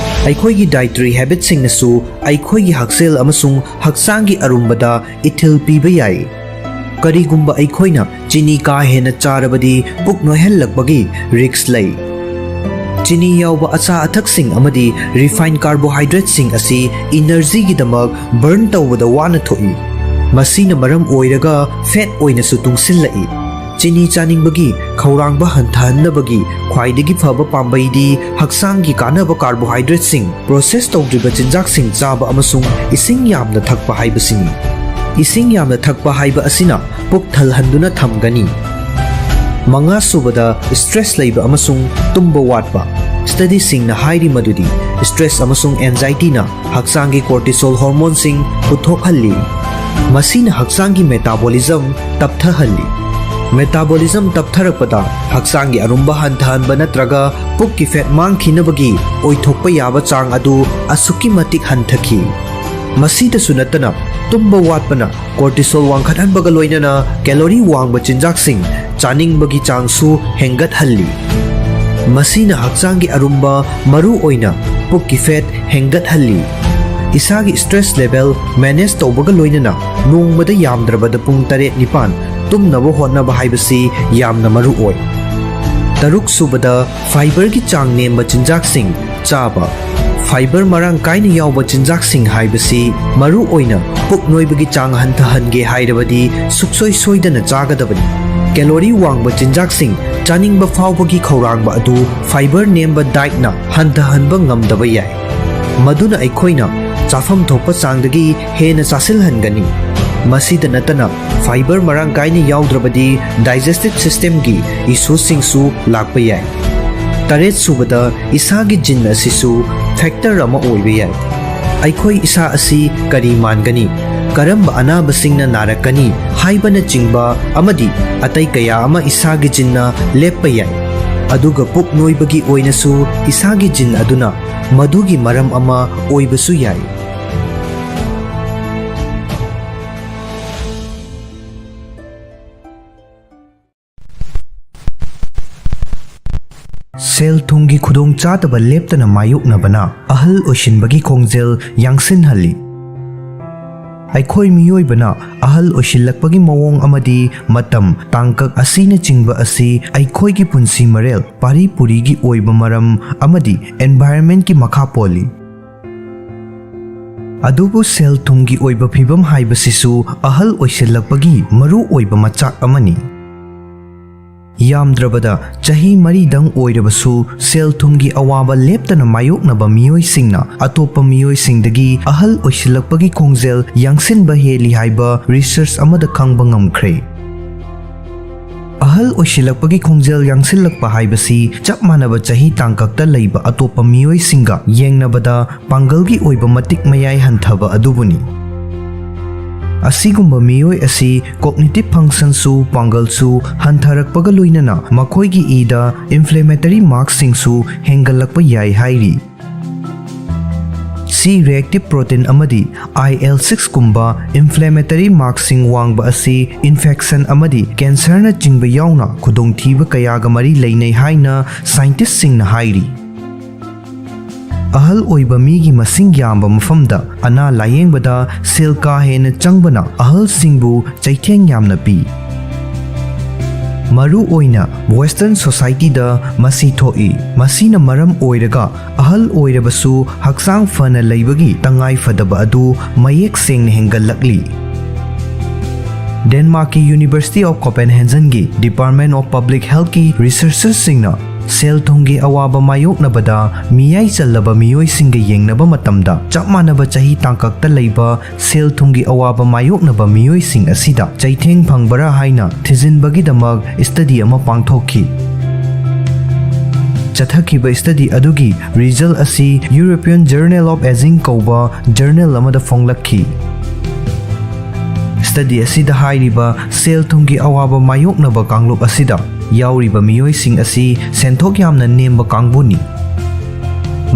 ꯑꯩꯈꯣꯏꯒꯤ ꯗꯥꯏꯇꯔꯤ ꯍꯦꯕꯤꯠꯁꯤꯡꯅꯁꯨ ꯑꯩꯈꯣꯏꯒꯤ ꯍꯛꯁꯦꯜ ꯑꯃꯁꯨꯡ ꯍꯛꯆꯥꯡꯒꯤ ꯑꯔꯨꯝꯕꯗ ꯏꯊꯤꯜ ꯄꯤꯕ ꯌꯥꯏ꯫ ꯀꯔꯤꯒꯨꯝꯕ ꯑꯩꯈꯣꯏꯅ ꯆꯤꯅꯤ ꯀꯥ ꯍꯦꯟꯅ ꯆꯥꯔꯕꯗꯤ ꯄꯨꯛ ꯅꯣꯏꯍꯜꯂꯛꯄꯒꯤ ꯔꯤꯁ꯭ꯛ ꯂꯩ꯫ ꯆꯤꯅꯤ ꯌꯥꯎꯕ ꯑꯆꯥ ꯑꯊꯛꯁꯤꯡ ꯑꯃꯗꯤ ꯔꯤꯐꯥꯏꯟ ꯀꯥꯔꯕꯣꯍꯥꯏꯗ꯭ꯔꯦꯠꯁꯤꯡ ꯑꯁꯤ ꯏꯅꯔꯖꯤꯒꯤꯗꯃꯛ ꯕꯔꯟ ꯇꯧꯕꯗ ꯋꯥꯅ ꯊꯣꯛꯏ꯫ ꯃꯁꯤꯅ ꯃꯔꯝ ꯑꯣꯏꯔꯒ ꯐꯦꯠ ꯑꯣꯏꯅꯁꯨ ꯇꯨꯡꯁꯤꯜꯂꯛꯏ꯫ ꯆꯤꯅꯤ ꯆꯥꯅꯤꯡꯕꯒꯤ ꯈꯧꯔꯥꯡꯕ ꯍꯟꯊꯍꯟꯅꯕꯒꯤ ꯈ꯭ꯋꯥꯏꯗꯒꯤ ꯐꯕ ꯄꯥꯝꯕꯩꯗꯤ ꯍꯛꯆꯥꯡꯒꯤ ꯀꯥꯟꯅꯕ ꯀꯥꯔꯕꯣꯍꯥꯏꯗ꯭ꯔꯦꯠꯁꯤꯡ, ꯄ꯭ꯔꯣꯁꯦꯁ ꯇꯧꯗ꯭ꯔꯤꯕ ꯆꯤꯟꯖꯥꯛꯁꯤꯡ ꯆꯥꯕ ꯑꯃꯁꯨꯡ ꯏꯁꯤꯡ ꯌꯥꯝꯅ ꯊꯛꯄ ꯍꯥꯏꯕꯁꯤꯅꯤ꯫ ꯏꯁꯤꯡ ꯌꯥꯝꯅ ꯊꯛꯄ ꯍꯥꯏꯕ ꯑꯁꯤꯅ ꯄꯨꯛ ꯊꯜꯍꯟꯗꯨꯅ ꯊꯝꯒꯅꯤ꯫ ꯃꯉꯥꯁꯨꯕꯗ, ꯁ꯭ꯇ꯭ꯔꯦꯁ ꯂꯩꯕ ꯑꯃꯁꯨꯡ ꯇꯨꯝꯕ ꯋꯥꯠꯄ꯫ ꯁ꯭ꯇꯗꯤꯁꯤꯡꯅ ꯍꯥꯏꯔꯤ ꯃꯗꯨꯗꯤ ꯁ꯭ꯇ꯭ꯔꯦꯁ ꯑꯃꯁꯨꯡ ꯑꯦꯟꯖꯥꯏꯇꯤꯅ ꯍꯛꯆꯥꯡꯒꯤ ꯀꯣꯔꯇꯤꯁꯣꯜ ꯍꯣꯔꯃꯣꯟꯁꯤꯡ ꯄꯨꯊꯣꯛꯍꯜꯂꯤ꯫ ꯃꯁꯤꯅ ꯍꯛꯆꯥꯡꯒꯤ ꯃꯦꯇꯥꯕꯣꯂꯤꯖꯝ ꯇꯞꯊꯍꯜꯂꯤ꯫ ꯃꯦꯇꯥꯕꯣꯂꯤꯖꯝ ꯇꯞꯊꯔꯛꯄꯗ ꯍꯛꯆꯥꯡꯒꯤ ꯑꯔꯨꯝꯕ ꯍꯟꯊꯍꯟꯕ ꯅꯠꯇ꯭ꯔꯒ ꯄꯨꯛꯀꯤ ꯐꯦꯠ ꯃꯥꯡꯈꯤꯅꯕꯒꯤ ꯑꯣꯏꯊꯣꯛꯄ ꯌꯥꯕ ꯆꯥꯡ ꯑꯗꯨ ꯑꯁꯨꯛꯀꯤ ꯃꯇꯤꯛ ꯍꯟꯊꯈꯤ꯫ ꯃꯁꯤꯗꯁꯨ ꯅꯠꯇꯅ, ꯇꯨꯝꯕ ꯋꯥꯠꯄꯅ Cortisol ꯋꯥꯡꯈꯠꯍꯟꯕꯒ ꯂꯣꯏꯅꯅ calorie ꯋꯥꯡꯕ ꯆꯤꯟꯖꯥꯛꯁꯤꯡ ꯆꯥꯅꯤꯡꯕꯒꯤ ꯆꯥꯡꯁꯨ ꯍꯦꯟꯒꯠꯍꯜꯂꯤ꯫ ꯃꯁꯤꯅ ꯍꯛꯆꯥꯡꯒꯤ ꯑꯔꯨꯝꯕ, ꯃꯔꯨ ꯑꯣꯏꯅ ꯄꯨꯛꯀꯤ fat ꯍꯦꯟꯒꯠꯍꯜꯂꯤ꯫ ꯏꯁꯥꯒꯤ stress level manage ꯇꯧꯕꯒ ꯂꯣꯏꯅꯅ ꯅꯣꯡꯃꯗ ꯌꯥꯝꯗ꯭ꯔꯕꯗ ꯄꯨꯡ ꯇꯔꯦꯠ ꯅꯤꯄꯥꯟ ꯇꯨꯝꯅꯕ ꯍꯣꯠꯅꯕ ꯍꯥꯏꯕꯁꯤ ꯌꯥꯝꯅ ꯃꯔꯨ ꯑꯣꯏ꯫ ꯇꯔꯨꯛ ꯁꯨꯕꯗ, fiberꯒꯤ ꯆꯥꯡ ꯅꯦꯝꯕ ꯆꯤꯟꯖꯥꯛꯁꯤꯡ ꯆꯥꯕ꯫ Fiber ꯃꯔꯥꯡ ꯀꯥꯏꯅ ꯌꯥꯎꯕ ꯆꯤꯟꯖꯥꯛꯁꯤꯡ ꯍꯥꯏꯕꯁꯤ ꯃꯔꯨ ꯑꯣꯏꯅ ꯄꯨꯛ ꯅꯣꯏꯕꯒꯤ ꯆꯥꯡ ꯍꯟꯊꯍꯟꯒꯦ ꯍꯥꯏꯔꯕꯗꯤ ꯁꯨꯛꯁꯣꯏ ꯁꯣꯏꯗꯅ ꯆꯥꯒꯗꯕꯅꯤ꯫ Calorie ꯋꯥꯡꯕ ꯆꯤꯟꯖꯥꯛꯁꯤꯡ ꯆꯥꯅꯤꯡꯕ ꯐꯥꯎꯕꯒꯤ ꯈꯧꯔꯥꯡꯕ ꯑꯗꯨ fiber ꯅꯦꯝꯕ dietꯅ ꯍꯟꯊꯍꯟꯕ ꯉꯝꯗꯕ ꯌꯥꯏ꯫ ꯃꯗꯨꯅ ꯑꯩꯈꯣꯏꯅ ꯆꯥꯐꯝ ꯊꯣꯛꯄ ꯆꯥꯡꯗꯒꯤ ꯍꯦꯟꯅ ꯆꯥꯁꯤꯜꯍꯟꯒꯅꯤ꯫ ꯃꯁꯤꯗ ꯅꯠꯇꯅ, fiber ꯃꯔꯥꯡ ꯀꯥꯏꯅ ꯌꯥꯎꯗ꯭ꯔꯕꯗꯤ digestive systemꯒꯤ issueꯁꯤꯡꯁꯨ ꯂꯥꯛꯄ ꯌꯥꯏ꯫ ꯇꯔꯦꯠ ꯁꯨꯕꯗ, ꯏꯁꯥꯒꯤ gene ꯑꯁꯤꯁꯨ factor ꯑꯃ ꯑꯣꯏꯕ ꯌꯥꯏ꯫ ꯑꯩꯈꯣꯏ ꯏꯁꯥ ꯑꯁꯤ ꯀꯔꯤ ꯃꯥꯟꯒꯅꯤ, ꯀꯔꯝꯕ ꯑꯅꯥꯕꯁꯤꯡꯅ ꯅꯥꯔꯛꯀꯅꯤ ꯍꯥꯏꯕꯅꯆꯤꯡꯕ ꯑꯃꯗꯤ ꯑꯇꯩ ꯀꯌꯥ ꯑꯃ ꯏꯁꯥꯒꯤ geneꯅ ꯂꯦꯞꯄ ꯌꯥꯏ꯫ ꯑꯗꯨꯒ ꯄꯨꯛ ꯅꯣꯏꯕꯒꯤ ꯑꯣꯏꯅꯁꯨ ꯏꯁꯥꯒꯤ gene ꯑꯗꯨꯅ ꯃꯗꯨꯒꯤ ꯃꯔꯝ ꯑꯃ ꯑꯣꯏꯕꯁꯨ ꯌꯥꯏ꯫ ꯁꯦꯜ ꯊꯨꯝꯒꯤ ꯈꯨꯗꯣꯡꯆꯥꯗꯕ ꯂꯦꯞꯇꯅ ꯃꯥꯌꯣꯛꯅꯕꯅ ꯑꯍꯜ ꯑꯣꯏꯁꯤꯟꯕꯒꯤ ꯈꯣꯡꯖꯦꯜ ꯌꯥꯡꯁꯤꯟꯍꯜꯂꯤ꯫ ꯑꯩꯈꯣꯏ ꯃꯤꯑꯣꯏꯕꯅ ꯑꯍꯜ ꯑꯣꯏꯁꯤꯜꯂꯛꯄꯒꯤ ꯃꯑꯣꯡ ꯑꯃꯗꯤ ꯃꯇꯝ, ꯇꯥꯡꯀꯛ ꯑꯁꯤꯅꯆꯤꯡꯕ ꯑꯁꯤ ꯑꯩꯈꯣꯏꯒꯤ ꯄꯨꯟꯁꯤ ꯃꯔꯦꯜ, ꯄꯥꯔꯤ ꯄꯨꯔꯤꯒꯤ ꯑꯣꯏꯕ ꯃꯔꯝ ꯑꯃꯗꯤ environmentꯀꯤ ꯃꯈꯥ ꯄꯣꯜꯂꯤ꯫ ꯑꯗꯨꯕꯨ ꯁꯦꯜ ꯊꯨꯝꯒꯤ ꯑꯣꯏꯕ ꯐꯤꯚꯝ ꯍꯥꯏꯕꯁꯤꯁꯨ ꯑꯍꯜ ꯑꯣꯏꯁꯤꯜꯂꯛꯄꯒꯤ ꯃꯔꯨ ꯑꯣꯏꯕ ꯃꯆꯥꯛ ꯑꯃꯅꯤ꯫ ꯌꯥꯝꯗ꯭ꯔꯕꯗ ꯆꯍꯤ ꯃꯔꯤꯗꯪ ꯑꯣꯏꯔꯕꯁꯨ, ꯁꯦꯜ ꯊꯨꯝꯒꯤ ꯑꯋꯥꯕ ꯂꯦꯞꯇꯅ ꯃꯥꯌꯣꯛꯅꯕ ꯃꯤꯑꯣꯏꯁꯤꯡꯅ ꯑꯇꯣꯞꯄ ꯃꯤꯑꯣꯏꯁꯤꯡꯗꯒꯤ ꯑꯍꯜ ꯑꯣꯏꯁꯤꯜꯂꯛꯄꯒꯤ ꯈꯣꯡꯖꯦꯜ ꯌꯥꯡꯁꯤꯟꯕ ꯍꯦꯜꯂꯤ ꯍꯥꯏꯕ research ꯑꯃꯗ ꯈꯪꯕ ꯉꯝꯈ꯭ꯔꯦ꯫ ꯑꯍꯜ ꯑꯣꯏꯁꯤꯜꯂꯛꯄꯒꯤ ꯈꯣꯡꯖꯦꯜ ꯌꯥꯡꯁꯤꯜꯂꯛꯄ ꯍꯥꯏꯕꯁꯤ ꯆꯞ ꯃꯥꯟꯅꯕ ꯆꯍꯤ ꯇꯥꯡꯀꯛꯇ ꯂꯩꯕ ꯑꯇꯣꯞꯄ ꯃꯤꯑꯣꯏꯁꯤꯡꯒ ꯌꯦꯡꯅꯕꯗ ꯄꯥꯡꯒꯜꯒꯤ ꯑꯣꯏꯕ ꯃꯇꯤꯛ ꯃꯌꯥꯏ ꯍꯟꯊꯕ ꯑꯗꯨꯕꯨꯅꯤ꯫ ꯑꯁꯤꯒꯨꯝꯕ ꯃꯤꯑꯣꯏ ꯑꯁꯤ cognitive functionꯁꯨ, ꯄꯥꯡꯒꯜꯁꯨ ꯍꯟꯊꯔꯛꯄꯒ ꯂꯣꯏꯅꯅ ꯃꯈꯣꯏꯒꯤ ꯏꯗ inflammatory markꯁꯤꯡꯁꯨ ꯍꯦꯟꯒꯠꯂꯛꯄ ꯌꯥꯏ ꯍꯥꯏꯔꯤ꯫ C reactive protein ꯑꯃꯗꯤ I L six ꯀꯨꯝꯕ inflammatory markꯁꯤꯡ ꯋꯥꯡꯕ ꯑꯁꯤ infection ꯑꯃꯗꯤ cancerꯅꯆꯤꯡꯕ ꯌꯥꯎꯅ ꯈꯨꯗꯣꯡꯊꯤꯕ ꯀꯌꯥꯒ ꯃꯔꯤ ꯂꯩꯅꯩ ꯍꯥꯏꯅ scientistꯁꯤꯡꯅ ꯍꯥꯏꯔꯤ꯫ ꯑꯍꯜ ꯑꯣꯏꯕ ꯃꯤꯒꯤ ꯃꯁꯤꯡ ꯌꯥꯝꯕ ꯃꯐꯝꯗ ꯑꯅꯥ ꯂꯥꯌꯦꯡꯕꯗ ꯁꯦꯜ ꯀꯥ ꯍꯦꯟꯅ ꯆꯪꯕꯅ ꯑꯍꯜꯁꯤꯡꯕꯨ ꯆꯩꯊꯦꯡ ꯌꯥꯝꯅ ꯄꯤ꯫ ꯃꯔꯨ ꯑꯣꯏꯅ Western societyꯗ ꯃꯁꯤ ꯊꯣꯛꯏ꯫ ꯃꯁꯤꯅ ꯃꯔꯝ ꯑꯣꯏꯔꯒ ꯑꯍꯜ ꯑꯣꯏꯔꯕꯁꯨ ꯍꯛꯆꯥꯡ ꯐꯅ ꯂꯩꯕꯒꯤ ꯇꯉꯥꯏ ꯐꯗꯕ ꯑꯗꯨ ꯃꯌꯦꯛ ꯁꯦꯡꯅ ꯍꯦꯟꯒꯠꯂꯛꯂꯤ꯫ ꯗꯦꯟꯃꯥꯔꯛꯀꯤ University of Copenhagenꯒꯤ Department of Public Healthꯀꯤ researchersꯁꯤꯡꯅ ꯁꯦꯜ ꯊꯨꯝꯒꯤ ꯑꯋꯥꯕ ꯃꯥꯌꯣꯛꯅꯕꯗ ꯃꯤꯌꯥꯏ ꯆꯜꯂꯕ ꯃꯤꯑꯣꯏꯁꯤꯡꯒ ꯌꯦꯡꯅꯕ ꯃꯇꯝꯗ, ꯆꯞ ꯃꯥꯟꯅꯕ ꯆꯍꯤ ꯇꯥꯡꯀꯛꯇ ꯂꯩꯕ ꯁꯦꯜ ꯊꯨꯝꯒꯤ ꯑꯋꯥꯕ ꯃꯥꯌꯣꯛꯅꯕ ꯃꯤꯑꯣꯏꯁꯤꯡ ꯑꯁꯤꯗ ꯆꯩꯊꯦꯡ ꯐꯪꯕꯔꯥ ꯍꯥꯏꯅ ꯊꯤꯖꯤꯟꯕꯒꯤꯗꯃꯛ study ꯑꯃ ꯄꯥꯡꯊꯣꯛꯈꯤ꯫ ꯆꯠꯊꯈꯤꯕ study ꯑꯗꯨꯒꯤ result ꯑꯁꯤ European Journal of Aging ꯀꯧꯕ journal ꯑꯃꯗ ꯐꯣꯡꯂꯛꯈꯤ꯫ Study ꯑꯁꯤꯗ ꯍꯥꯏꯔꯤꯕ ꯁꯦꯜ ꯊꯨꯝꯒꯤ ꯑꯋꯥꯕ ꯃꯥꯌꯣꯛꯅꯕ ꯀꯥꯡꯂꯨꯞ ꯑꯁꯤꯗ ꯌꯥꯎꯔꯤꯕ ꯃꯤꯑꯣꯏꯁꯤꯡ ꯑꯁꯤ ꯁꯦꯟꯊꯣꯛ ꯌꯥꯝꯅ ꯅꯦꯝꯕ ꯀꯥꯡꯕꯨꯅꯤ꯫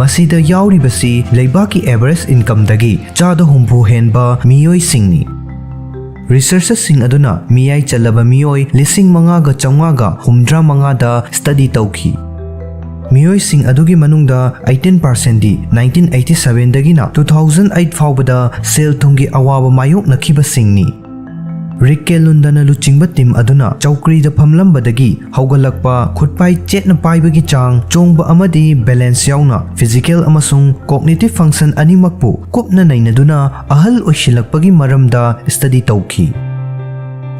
ꯃꯁꯤꯗ ꯌꯥꯎꯔꯤꯕꯁꯤ ꯂꯩꯕꯥꯛꯀꯤ average incomeꯗꯒꯤ ꯆꯥꯗ ꯍꯨꯝꯐꯨ ꯍꯦꯟꯕ ꯃꯤꯑꯣꯏꯁꯤꯡꯅꯤ꯫ Researchersꯁꯤꯡ ꯑꯗꯨꯅ ꯃꯤꯌꯥꯏ ꯆꯜꯂꯕ ꯃꯤꯑꯣꯏ ꯂꯤꯁꯤꯡ ꯃꯉꯥꯒ ꯆꯥꯝꯃꯉꯥꯒ ꯍꯨꯝꯗ꯭ꯔꯥ ꯃꯉꯥꯗ study ꯇꯧꯈꯤ꯫ ꯃꯤꯑꯣꯏꯁꯤꯡ ꯑꯗꯨꯒꯤ ꯃꯅꯨꯡꯗ eighteen percentꯗꯤ nineteen eighty sevenꯗꯒꯤꯅ two thousand eight ꯐꯥꯎꯕꯗ ꯁꯦꯜ ꯊꯨꯝꯒꯤ ꯑꯋꯥꯕ ꯃꯥꯌꯣꯛꯅꯈꯤꯕꯁꯤꯡꯅꯤ꯫ ꯔꯤꯛ ꯀꯦ ꯂꯨꯟꯗꯅ ꯂꯨꯆꯤꯡꯕ team ꯑꯗꯨꯅ ꯆꯧꯀ꯭ꯔꯤꯗ ꯐꯝꯂꯝꯕꯗꯒꯤ ꯍꯧꯒꯠꯂꯛꯄ, ꯈꯨꯠꯄꯥꯏ ꯆꯦꯠꯅ ꯄꯥꯏꯕꯒꯤ ꯆꯥꯡ, ꯆꯣꯡꯕ ꯑꯃꯗꯤ balance ꯌꯥꯎꯅ physical ꯑꯃꯁꯨꯡ cognitive function ꯑꯅꯤꯃꯛꯄꯨ ꯀꯨꯞꯅ ꯅꯩꯅꯗꯨꯅ ꯑꯍꯜ ꯑꯣꯏꯁꯤꯜꯂꯛꯄꯒꯤ ꯃꯔꯝꯗ study ꯇꯧꯈꯤ꯫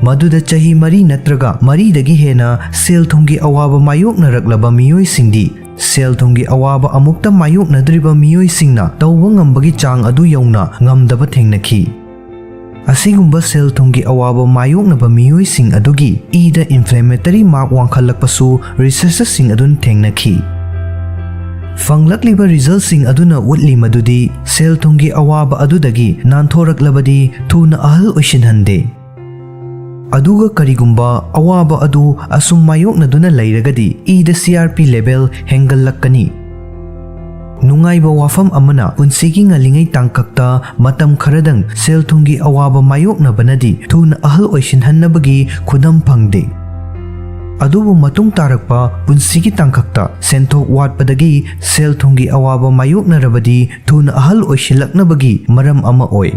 ꯃꯗꯨꯗ ꯆꯍꯤ ꯃꯔꯤ ꯅꯠꯇ꯭ꯔꯒ ꯃꯔꯤꯗꯒꯤ ꯍꯦꯟꯅ ꯁꯦꯜ ꯊꯨꯝꯒꯤ ꯑꯋꯥꯕ ꯃꯥꯌꯣꯛꯅꯔꯛꯂꯕ ꯃꯤꯑꯣꯏꯁꯤꯡꯗꯤ ꯁꯦꯜ ꯊꯨꯝꯒꯤ ꯑꯋꯥꯕ ꯑꯃꯨꯛꯇ ꯃꯥꯌꯣꯛꯅꯗ꯭ꯔꯤꯕ ꯃꯤꯑꯣꯏꯁꯤꯡꯅ ꯇꯧꯕ ꯉꯝꯕꯒꯤ ꯆꯥꯡ ꯑꯗꯨ ꯌꯧꯅ ꯉꯝꯗꯕ ꯊꯦꯡꯅꯈꯤ꯫ ꯑꯁꯤꯒꯨꯝꯕ ꯁꯦꯜ ꯊꯨꯝꯒꯤ ꯑꯋꯥꯕ ꯃꯥꯌꯣꯛꯅꯕ ꯃꯤꯑꯣꯏꯁꯤꯡ ꯑꯗꯨꯒꯤ ꯏꯗ inflammatory mark ꯋꯥꯡꯈꯠꯂꯛꯄꯁꯨ researchersꯁꯤꯡ ꯑꯗꯨꯅ ꯊꯦꯡꯅꯈꯤ꯫ ꯐꯪꯂꯛꯂꯤꯕ resultꯁꯤꯡ ꯑꯗꯨꯅ ꯎꯠꯂꯤ ꯃꯗꯨꯗꯤ ꯁꯦꯜ ꯊꯨꯝꯒꯤ ꯑꯋꯥꯕ ꯑꯗꯨꯗꯒꯤ ꯅꯥꯟꯊꯣꯔꯛꯂꯕꯗꯤ ꯊꯨꯅ ꯑꯍꯜ ꯑꯣꯏꯁꯤꯟꯍꯟꯗꯦ꯫ ꯑꯗꯨꯒ ꯀꯔꯤꯒꯨꯝꯕ ꯑꯋꯥꯕ ꯑꯗꯨ ꯑꯁꯨꯝ ꯃꯥꯌꯣꯛꯅꯗꯨꯅ ꯂꯩꯔꯒꯗꯤ ꯏꯗ C R P level ꯍꯦꯟꯒꯠꯂꯛꯀꯅꯤ꯫ ꯅꯨꯡꯉꯥꯏꯕ ꯋꯥꯐꯝ ꯑꯃꯅ, ꯄꯨꯟꯁꯤꯒꯤ ꯉꯜꯂꯤꯉꯩ ꯇꯥꯡꯀꯛꯇ ꯃꯇꯝ ꯈꯔꯗꯪ ꯁꯦꯜ ꯊꯨꯝꯒꯤ ꯑꯋꯥꯕ ꯃꯥꯌꯣꯛꯅꯕꯅꯗꯤ ꯊꯨꯅ ꯑꯍꯜ ꯑꯣꯏꯁꯤꯟꯍꯟꯅꯕꯒꯤ ꯈꯨꯗꯝ ꯐꯪꯗꯦ꯫ ꯑꯗꯨꯕꯨ ꯃꯇꯨꯡ ꯇꯥꯔꯛꯄ ꯄꯨꯟꯁꯤꯒꯤ ꯇꯥꯡꯀꯛꯇ ꯁꯦꯟꯊꯣꯛ ꯋꯥꯠꯄꯗꯒꯤ ꯁꯦꯜ ꯊꯨꯝꯒꯤ ꯑꯋꯥꯕ ꯃꯥꯌꯣꯛꯅꯔꯕꯗꯤ ꯊꯨꯅ ꯑꯍꯜ ꯑꯣꯏꯁꯤꯜꯂꯛꯅꯕꯒꯤ ꯃꯔꯝ ꯑꯃ ꯑꯣꯏ꯫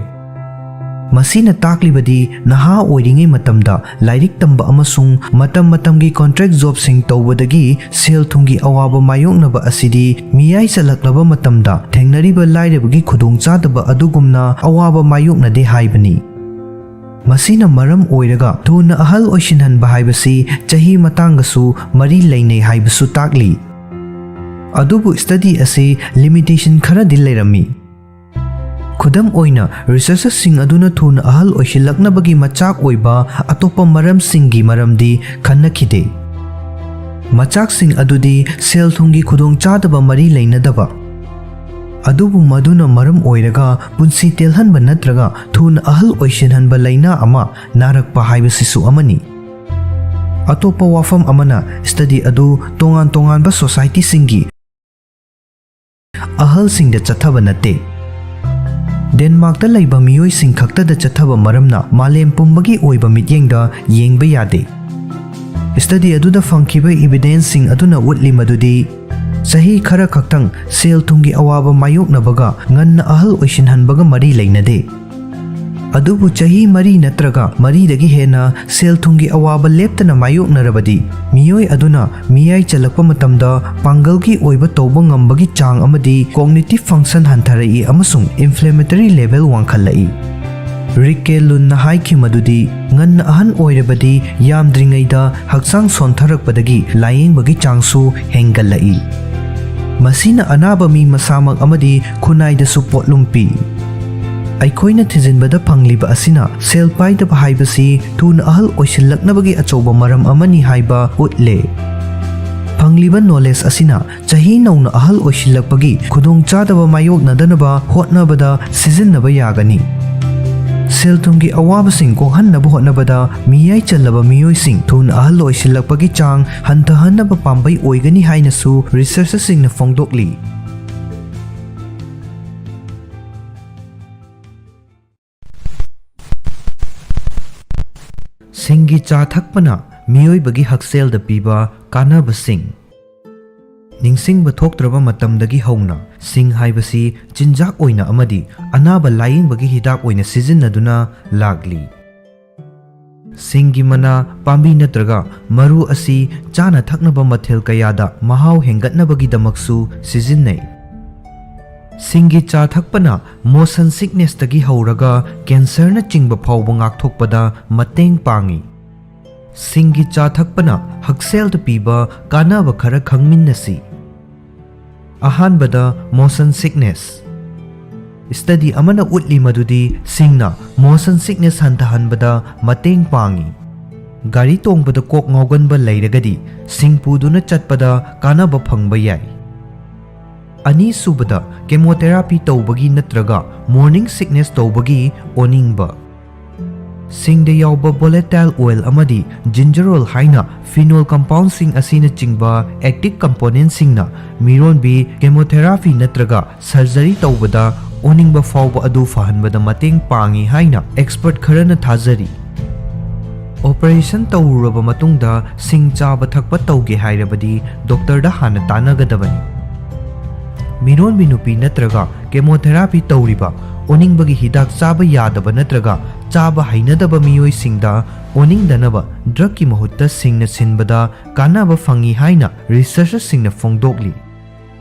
ꯃꯁꯤꯅ ꯇꯥꯛꯂꯤꯕꯗꯤ ꯅꯍꯥ ꯑꯣꯏꯔꯤꯉꯩ ꯃꯇꯝꯗ ꯂꯥꯏꯔꯤꯛ ꯇꯝꯕ ꯑꯃꯁꯨꯡ ꯃꯇꯝ ꯃꯇꯝꯒꯤ ꯀꯣꯟꯇ꯭ꯔꯦꯛ ꯖꯣꯕꯁꯤꯡ ꯇꯧꯕꯗꯒꯤ ꯁꯦꯜ ꯊꯨꯝꯒꯤ ꯑꯋꯥꯕ ꯃꯥꯌꯣꯛꯅꯕ ꯑꯁꯤꯗꯤ ꯃꯤꯌꯥꯏ ꯆꯜꯂꯛꯂꯕ ꯃꯇꯝꯗ ꯊꯦꯡꯅꯔꯤꯕ ꯂꯥꯏꯔꯕꯒꯤ ꯈꯨꯗꯣꯡꯆꯥꯗꯕ ꯑꯗꯨꯒꯨꯝꯅ ꯑꯋꯥꯕ ꯃꯥꯌꯣꯛꯅꯗꯦ ꯍꯥꯏꯕꯅꯤ꯫ ꯃꯁꯤꯅ ꯃꯔꯝ ꯑꯣꯏꯔꯒ ꯊꯨꯅ ꯑꯍꯜ ꯑꯣꯏꯁꯤꯟꯍꯟꯕ ꯍꯥꯏꯕꯁꯤ ꯆꯍꯤ ꯃꯇꯥꯡꯒꯁꯨ ꯃꯔꯤ ꯂꯩꯅꯩ ꯍꯥꯏꯕꯁꯨ ꯇꯥꯛꯂꯤ꯫ ꯑꯗꯨꯕꯨ ꯁ꯭ꯇꯗꯤ ꯑꯁꯤ ꯂꯤꯃꯤꯇꯦꯁꯟ ꯈꯔꯗꯤ ꯂꯩꯔꯝꯃꯤ꯫ ꯈꯨꯗꯝ ꯑꯣꯏꯅ, ꯔꯤꯁꯔꯆꯔꯁꯤꯡ ꯑꯗꯨꯅ ꯊꯨꯅ ꯑꯍꯜ ꯑꯣꯏꯁꯤꯜꯂꯛꯅꯕꯒꯤ ꯃꯆꯥꯛ ꯑꯣꯏꯕ ꯑꯇꯣꯞꯄ ꯃꯔꯝꯁꯤꯡꯒꯤ ꯃꯔꯝꯗꯤ ꯈꯟꯅꯈꯤꯗꯦ꯫ ꯃꯆꯥꯛꯁꯤꯡ ꯑꯗꯨꯗꯤ ꯁꯦꯜ ꯊꯨꯝꯒꯤ ꯈꯨꯗꯣꯡꯆꯥꯗꯕ ꯃꯔꯤ ꯂꯩꯅꯗꯕ, ꯑꯗꯨꯕꯨ ꯃꯗꯨꯅ ꯃꯔꯝ ꯑꯣꯏꯔꯒ ꯄꯨꯟꯁꯤ ꯇꯦꯜꯍꯟꯕ ꯅꯠꯇ꯭ꯔꯒ ꯊꯨꯅ ꯑꯍꯜ ꯑꯣꯏꯁꯤꯟꯍꯟꯕ ꯂꯥꯏꯅꯥ ꯑꯃ ꯅꯥꯔꯛꯄ ꯍꯥꯏꯕꯁꯤꯁꯨ ꯑꯃꯅꯤ꯫ ꯑꯇꯣꯞꯄ ꯋꯥꯐꯝ ꯑꯃꯅ, ꯁ꯭ꯇꯗꯤ ꯑꯗꯨ ꯇꯣꯉꯥꯟ ꯇꯣꯉꯥꯟꯕ ꯁꯣꯁꯥꯏꯇꯤꯁꯤꯡꯒꯤ ꯑꯍꯜꯁꯤꯡꯗ ꯆꯠꯊꯕ ꯅꯠꯇꯦ꯫ ꯗꯦꯟꯃꯥꯔꯛꯇ ꯂꯩꯕ ꯃꯤꯑꯣꯏꯁꯤꯡ ꯈꯛꯇꯗ ꯆꯠꯊꯕ ꯃꯔꯝꯅ ꯃꯥꯂꯦꯝ ꯄꯨꯝꯕꯒꯤ ꯑꯣꯏꯕ ꯃꯤꯠꯌꯦꯡꯗ ꯌꯦꯡꯕ ꯌꯥꯗꯦ꯫ ꯁ꯭ꯇꯗꯤ ꯑꯗꯨꯗ ꯐꯪꯈꯤꯕ ꯏꯕꯤꯗꯦꯟꯁꯁꯤꯡ ꯑꯗꯨꯅ ꯎꯠꯂꯤ ꯃꯗꯨꯗꯤ ꯆꯍꯤ ꯈꯔ ꯈꯛꯇꯪ ꯁꯦꯜ ꯊꯨꯝꯒꯤ ꯑꯋꯥꯕ ꯃꯥꯌꯣꯛꯅꯕꯒ ꯉꯟꯅ ꯑꯍꯜ ꯑꯣꯏꯁꯤꯟꯍꯟꯕꯒ ꯃꯔꯤ ꯂꯩꯅꯗꯦ꯫ ꯑꯗꯨꯕꯨ ꯆꯍꯤ ꯃꯔꯤ ꯅꯠꯇ꯭ꯔꯒ ꯃꯔꯤꯗꯒꯤ ꯍꯦꯟꯅ ꯁꯦꯜ ꯊꯨꯝꯒꯤ ꯑꯋꯥꯕ ꯂꯦꯞꯇꯅ ꯃꯥꯌꯣꯛꯅꯔꯕꯗꯤ, ꯃꯤꯑꯣꯏ ꯑꯗꯨꯅ ꯃꯤꯌꯥꯏ ꯆꯜꯂꯛꯄ ꯃꯇꯝꯗ ꯄꯥꯡꯒꯜꯒꯤ ꯑꯣꯏꯕ ꯇꯧꯕ ꯉꯝꯕꯒꯤ ꯆꯥꯡ ꯑꯃꯗꯤ cognitive function ꯍꯟꯊꯔꯛꯏ ꯑꯃꯁꯨꯡ inflammatory level ꯋꯥꯡꯈꯠꯂꯛꯏ꯫ ꯔꯤꯛ ꯀꯦ ꯂꯨꯟꯅ ꯍꯥꯏꯈꯤ ꯃꯗꯨꯗꯤ ꯉꯟꯅ ꯑꯍꯟ ꯑꯣꯏꯔꯕꯗꯤ ꯌꯥꯝꯗ꯭ꯔꯤꯉꯩꯗ ꯍꯛꯆꯥꯡ ꯁꯣꯟꯊꯔꯛꯄꯗꯒꯤ ꯂꯥꯌꯦꯡꯕꯒꯤ ꯆꯥꯡꯁꯨ ꯍꯦꯟꯒꯠꯂꯛꯏ꯫ ꯃꯁꯤꯅ ꯑꯅꯥꯕ ꯃꯤ ꯃꯁꯥꯃꯛ ꯑꯃꯗꯤ ꯈꯨꯟꯅꯥꯏꯗꯁꯨ ꯄꯣꯠꯂꯨꯝ ꯄꯤ꯫ ꯑꯩꯈꯣꯏꯅ ꯊꯤꯖꯤꯟꯕꯗ ꯐꯪꯂꯤꯕ ꯑꯁꯤꯅ ꯁꯦꯜ ꯄꯥꯏꯗꯕ ꯍꯥꯏꯕꯁꯤ ꯊꯨꯅ ꯑꯍꯜ ꯑꯣꯏꯁꯤꯜꯂꯛꯅꯕꯒꯤ ꯑꯆꯧꯕ ꯃꯔꯝ ꯑꯃꯅꯤ ꯍꯥꯏꯕ ꯎꯠꯂꯦ꯫ ꯐꯪꯂꯤꯕ ꯅꯣꯂꯦꯖ ꯑꯁꯤꯅ ꯆꯍꯤ ꯅꯧꯅ ꯑꯍꯜ ꯑꯣꯏꯁꯤꯜꯂꯛꯄꯒꯤ ꯈꯨꯗꯣꯡꯆꯥꯗꯕ ꯃꯥꯌꯣꯛꯅꯗꯅꯕ ꯍꯣꯠꯅꯕꯗ ꯁꯤꯖꯤꯟꯅꯕ ꯌꯥꯒꯅꯤ꯫ ꯁꯦꯜ ꯊꯨꯝꯒꯤ ꯑꯋꯥꯕꯁꯤꯡ ꯀꯣꯛꯍꯟꯅꯕ ꯍꯣꯠꯅꯕꯗ ꯃꯤꯌꯥꯏ ꯆꯜꯂꯕ ꯃꯤꯑꯣꯏꯁꯤꯡ ꯊꯨꯅ ꯑꯍꯜ ꯑꯣꯏꯁꯤꯜꯂꯛꯄꯒꯤ ꯆꯥꯡ ꯍꯟꯊꯍꯟꯅꯕ ꯄꯥꯝꯕꯩ ꯑꯣꯏꯒꯅꯤ ꯍꯥꯏꯅꯁꯨ ꯔꯤꯁꯔꯆꯔꯁꯤꯡꯅ ꯐꯣꯡꯗꯣꯛꯂꯤ꯫ ꯁꯤꯡꯒꯤ ꯆꯥ ꯊꯛꯄꯅ ꯃꯤꯑꯣꯏꯕꯒꯤ ꯍꯛꯁꯦꯜꯗ ꯄꯤꯕ ꯀꯥꯟꯅꯕꯁꯤꯡ꯫ ꯅꯤꯡꯁꯤꯡꯕ ꯊꯣꯛꯇ꯭ꯔꯕ ꯃꯇꯝꯗꯒꯤ ꯍꯧꯅ ꯁꯤꯡ ꯍꯥꯏꯕꯁꯤ ꯆꯤꯟꯖꯥꯛ ꯑꯣꯏꯅ ꯑꯃꯗꯤ ꯑꯅꯥꯕ ꯂꯥꯌꯦꯡꯕꯒꯤ ꯍꯤꯗꯥꯛ ꯑꯣꯏꯅ ꯁꯤꯖꯤꯟꯅꯗꯨꯅ ꯂꯥꯛꯂꯤ꯫ ꯁꯤꯡꯒꯤ ꯃꯅꯥ, ꯄꯥꯝꯕꯤ ꯅꯠꯇ꯭ꯔꯒ ꯃꯔꯨ ꯑꯁꯤ ꯆꯥꯅ ꯊꯛꯅꯕ ꯃꯊꯦꯜ ꯀꯌꯥꯗ ꯃꯍꯥꯎ ꯍꯦꯟꯒꯠꯅꯕꯒꯤꯗꯃꯛꯁꯨ ꯁꯤꯖꯤꯟꯅꯩ꯫ ꯁꯤꯡꯒꯤ ꯆꯥ ꯊꯛꯄꯅ motion sicknessꯇꯒꯤ ꯍꯧꯔꯒ cancerꯅꯆꯤꯡꯕ ꯐꯥꯎꯕ ꯉꯥꯛꯊꯣꯛꯄꯗ ꯃꯇꯦꯡ ꯄꯥꯡꯏ꯫ ꯁꯤꯡꯒꯤ ꯆꯥ ꯊꯛꯄꯅ ꯍꯛꯁꯦꯜꯗ ꯄꯤꯕ ꯀꯥꯟꯅꯕ ꯈꯔ ꯈꯪꯃꯤꯟꯅꯁꯤ꯫ ꯑꯍꯥꯟꯕꯗ, motion sickness꯫ Study ꯑꯃꯅ ꯎꯠꯂꯤ ꯃꯗꯨꯗꯤ ꯁꯤꯡꯅ motion sickness ꯍꯟꯊꯍꯟꯕꯗ ꯃꯇꯦꯡ ꯄꯥꯡꯏ꯫ ꯒꯥꯔꯤ ꯇꯣꯡꯕꯗ ꯀꯣꯛ ꯉꯥꯎꯒꯟꯕ ꯂꯩꯔꯒꯗꯤ ꯁꯤꯡ ꯄꯨꯗꯨꯅ ꯆꯠꯄꯗ ꯀꯥꯟꯅꯕ ꯐꯪꯕ ꯌꯥꯏ꯫ ꯑꯅꯤꯁꯨꯕꯗ, chemotherapy ꯇꯧꯕꯒꯤ ꯅꯠꯇ꯭ꯔꯒ morning sickness ꯇꯧꯕꯒꯤ ꯑꯣꯅꯤꯡꯕ꯫ ꯁꯤꯡꯗ ꯌꯥꯎꯕ volatile oil ꯑꯃꯗꯤ gingerol ꯍꯥꯏꯅ phenol compoundꯁꯤꯡ ꯑꯁꯤꯅꯆꯤꯡꯕ active componentꯁꯤꯡꯅ ꯃꯤꯔꯣꯟꯕꯤ chemotherapy ꯅꯠꯇ꯭ꯔꯒ surgery ꯇꯧꯕꯗ ꯑꯣꯅꯤꯡꯕ ꯐꯥꯎꯕ ꯑꯗꯨ ꯐꯍꯟꯕꯗ ꯃꯇꯦꯡ ꯄꯥꯡꯏ ꯍꯥꯏꯅ expert ꯈꯔꯅ ꯊꯥꯖꯔꯤ꯫ Operation ꯇꯧꯔꯨꯔꯕ ꯃꯇꯨꯡꯗ ꯁꯤꯡ ꯆꯥꯕ ꯊꯛꯄ ꯇꯧꯒꯦ ꯍꯥꯏꯔꯕꯗꯤ doctorꯗ ꯍꯥꯟꯅ ꯇꯥꯟꯅꯒꯗꯕꯅꯤ꯫ ꯃꯤꯔꯣꯟꯕꯤ ꯅꯨꯄꯤ ꯅꯠꯇ꯭ꯔꯒ chemotherapy ꯇꯧꯔꯤꯕ, ꯑꯣꯅꯤꯡꯕꯒꯤ ꯍꯤꯗꯥꯛ ꯆꯥꯕ ꯌꯥꯗꯕ ꯅꯠꯇ꯭ꯔꯒ ꯆꯥꯕ ꯍꯩꯅꯗꯕ ꯃꯤꯑꯣꯏꯁꯤꯡꯗ ꯑꯣꯅꯤꯡꯗꯅꯕ drugꯀꯤ ꯃꯍꯨꯠꯇ ꯁꯤꯡꯅ ꯁꯤꯟꯕꯗ ꯀꯥꯟꯅꯕ ꯐꯪꯏ ꯍꯥꯏꯅ researchꯁꯤꯡꯅ ꯐꯣꯡꯗꯣꯛꯂꯤ꯫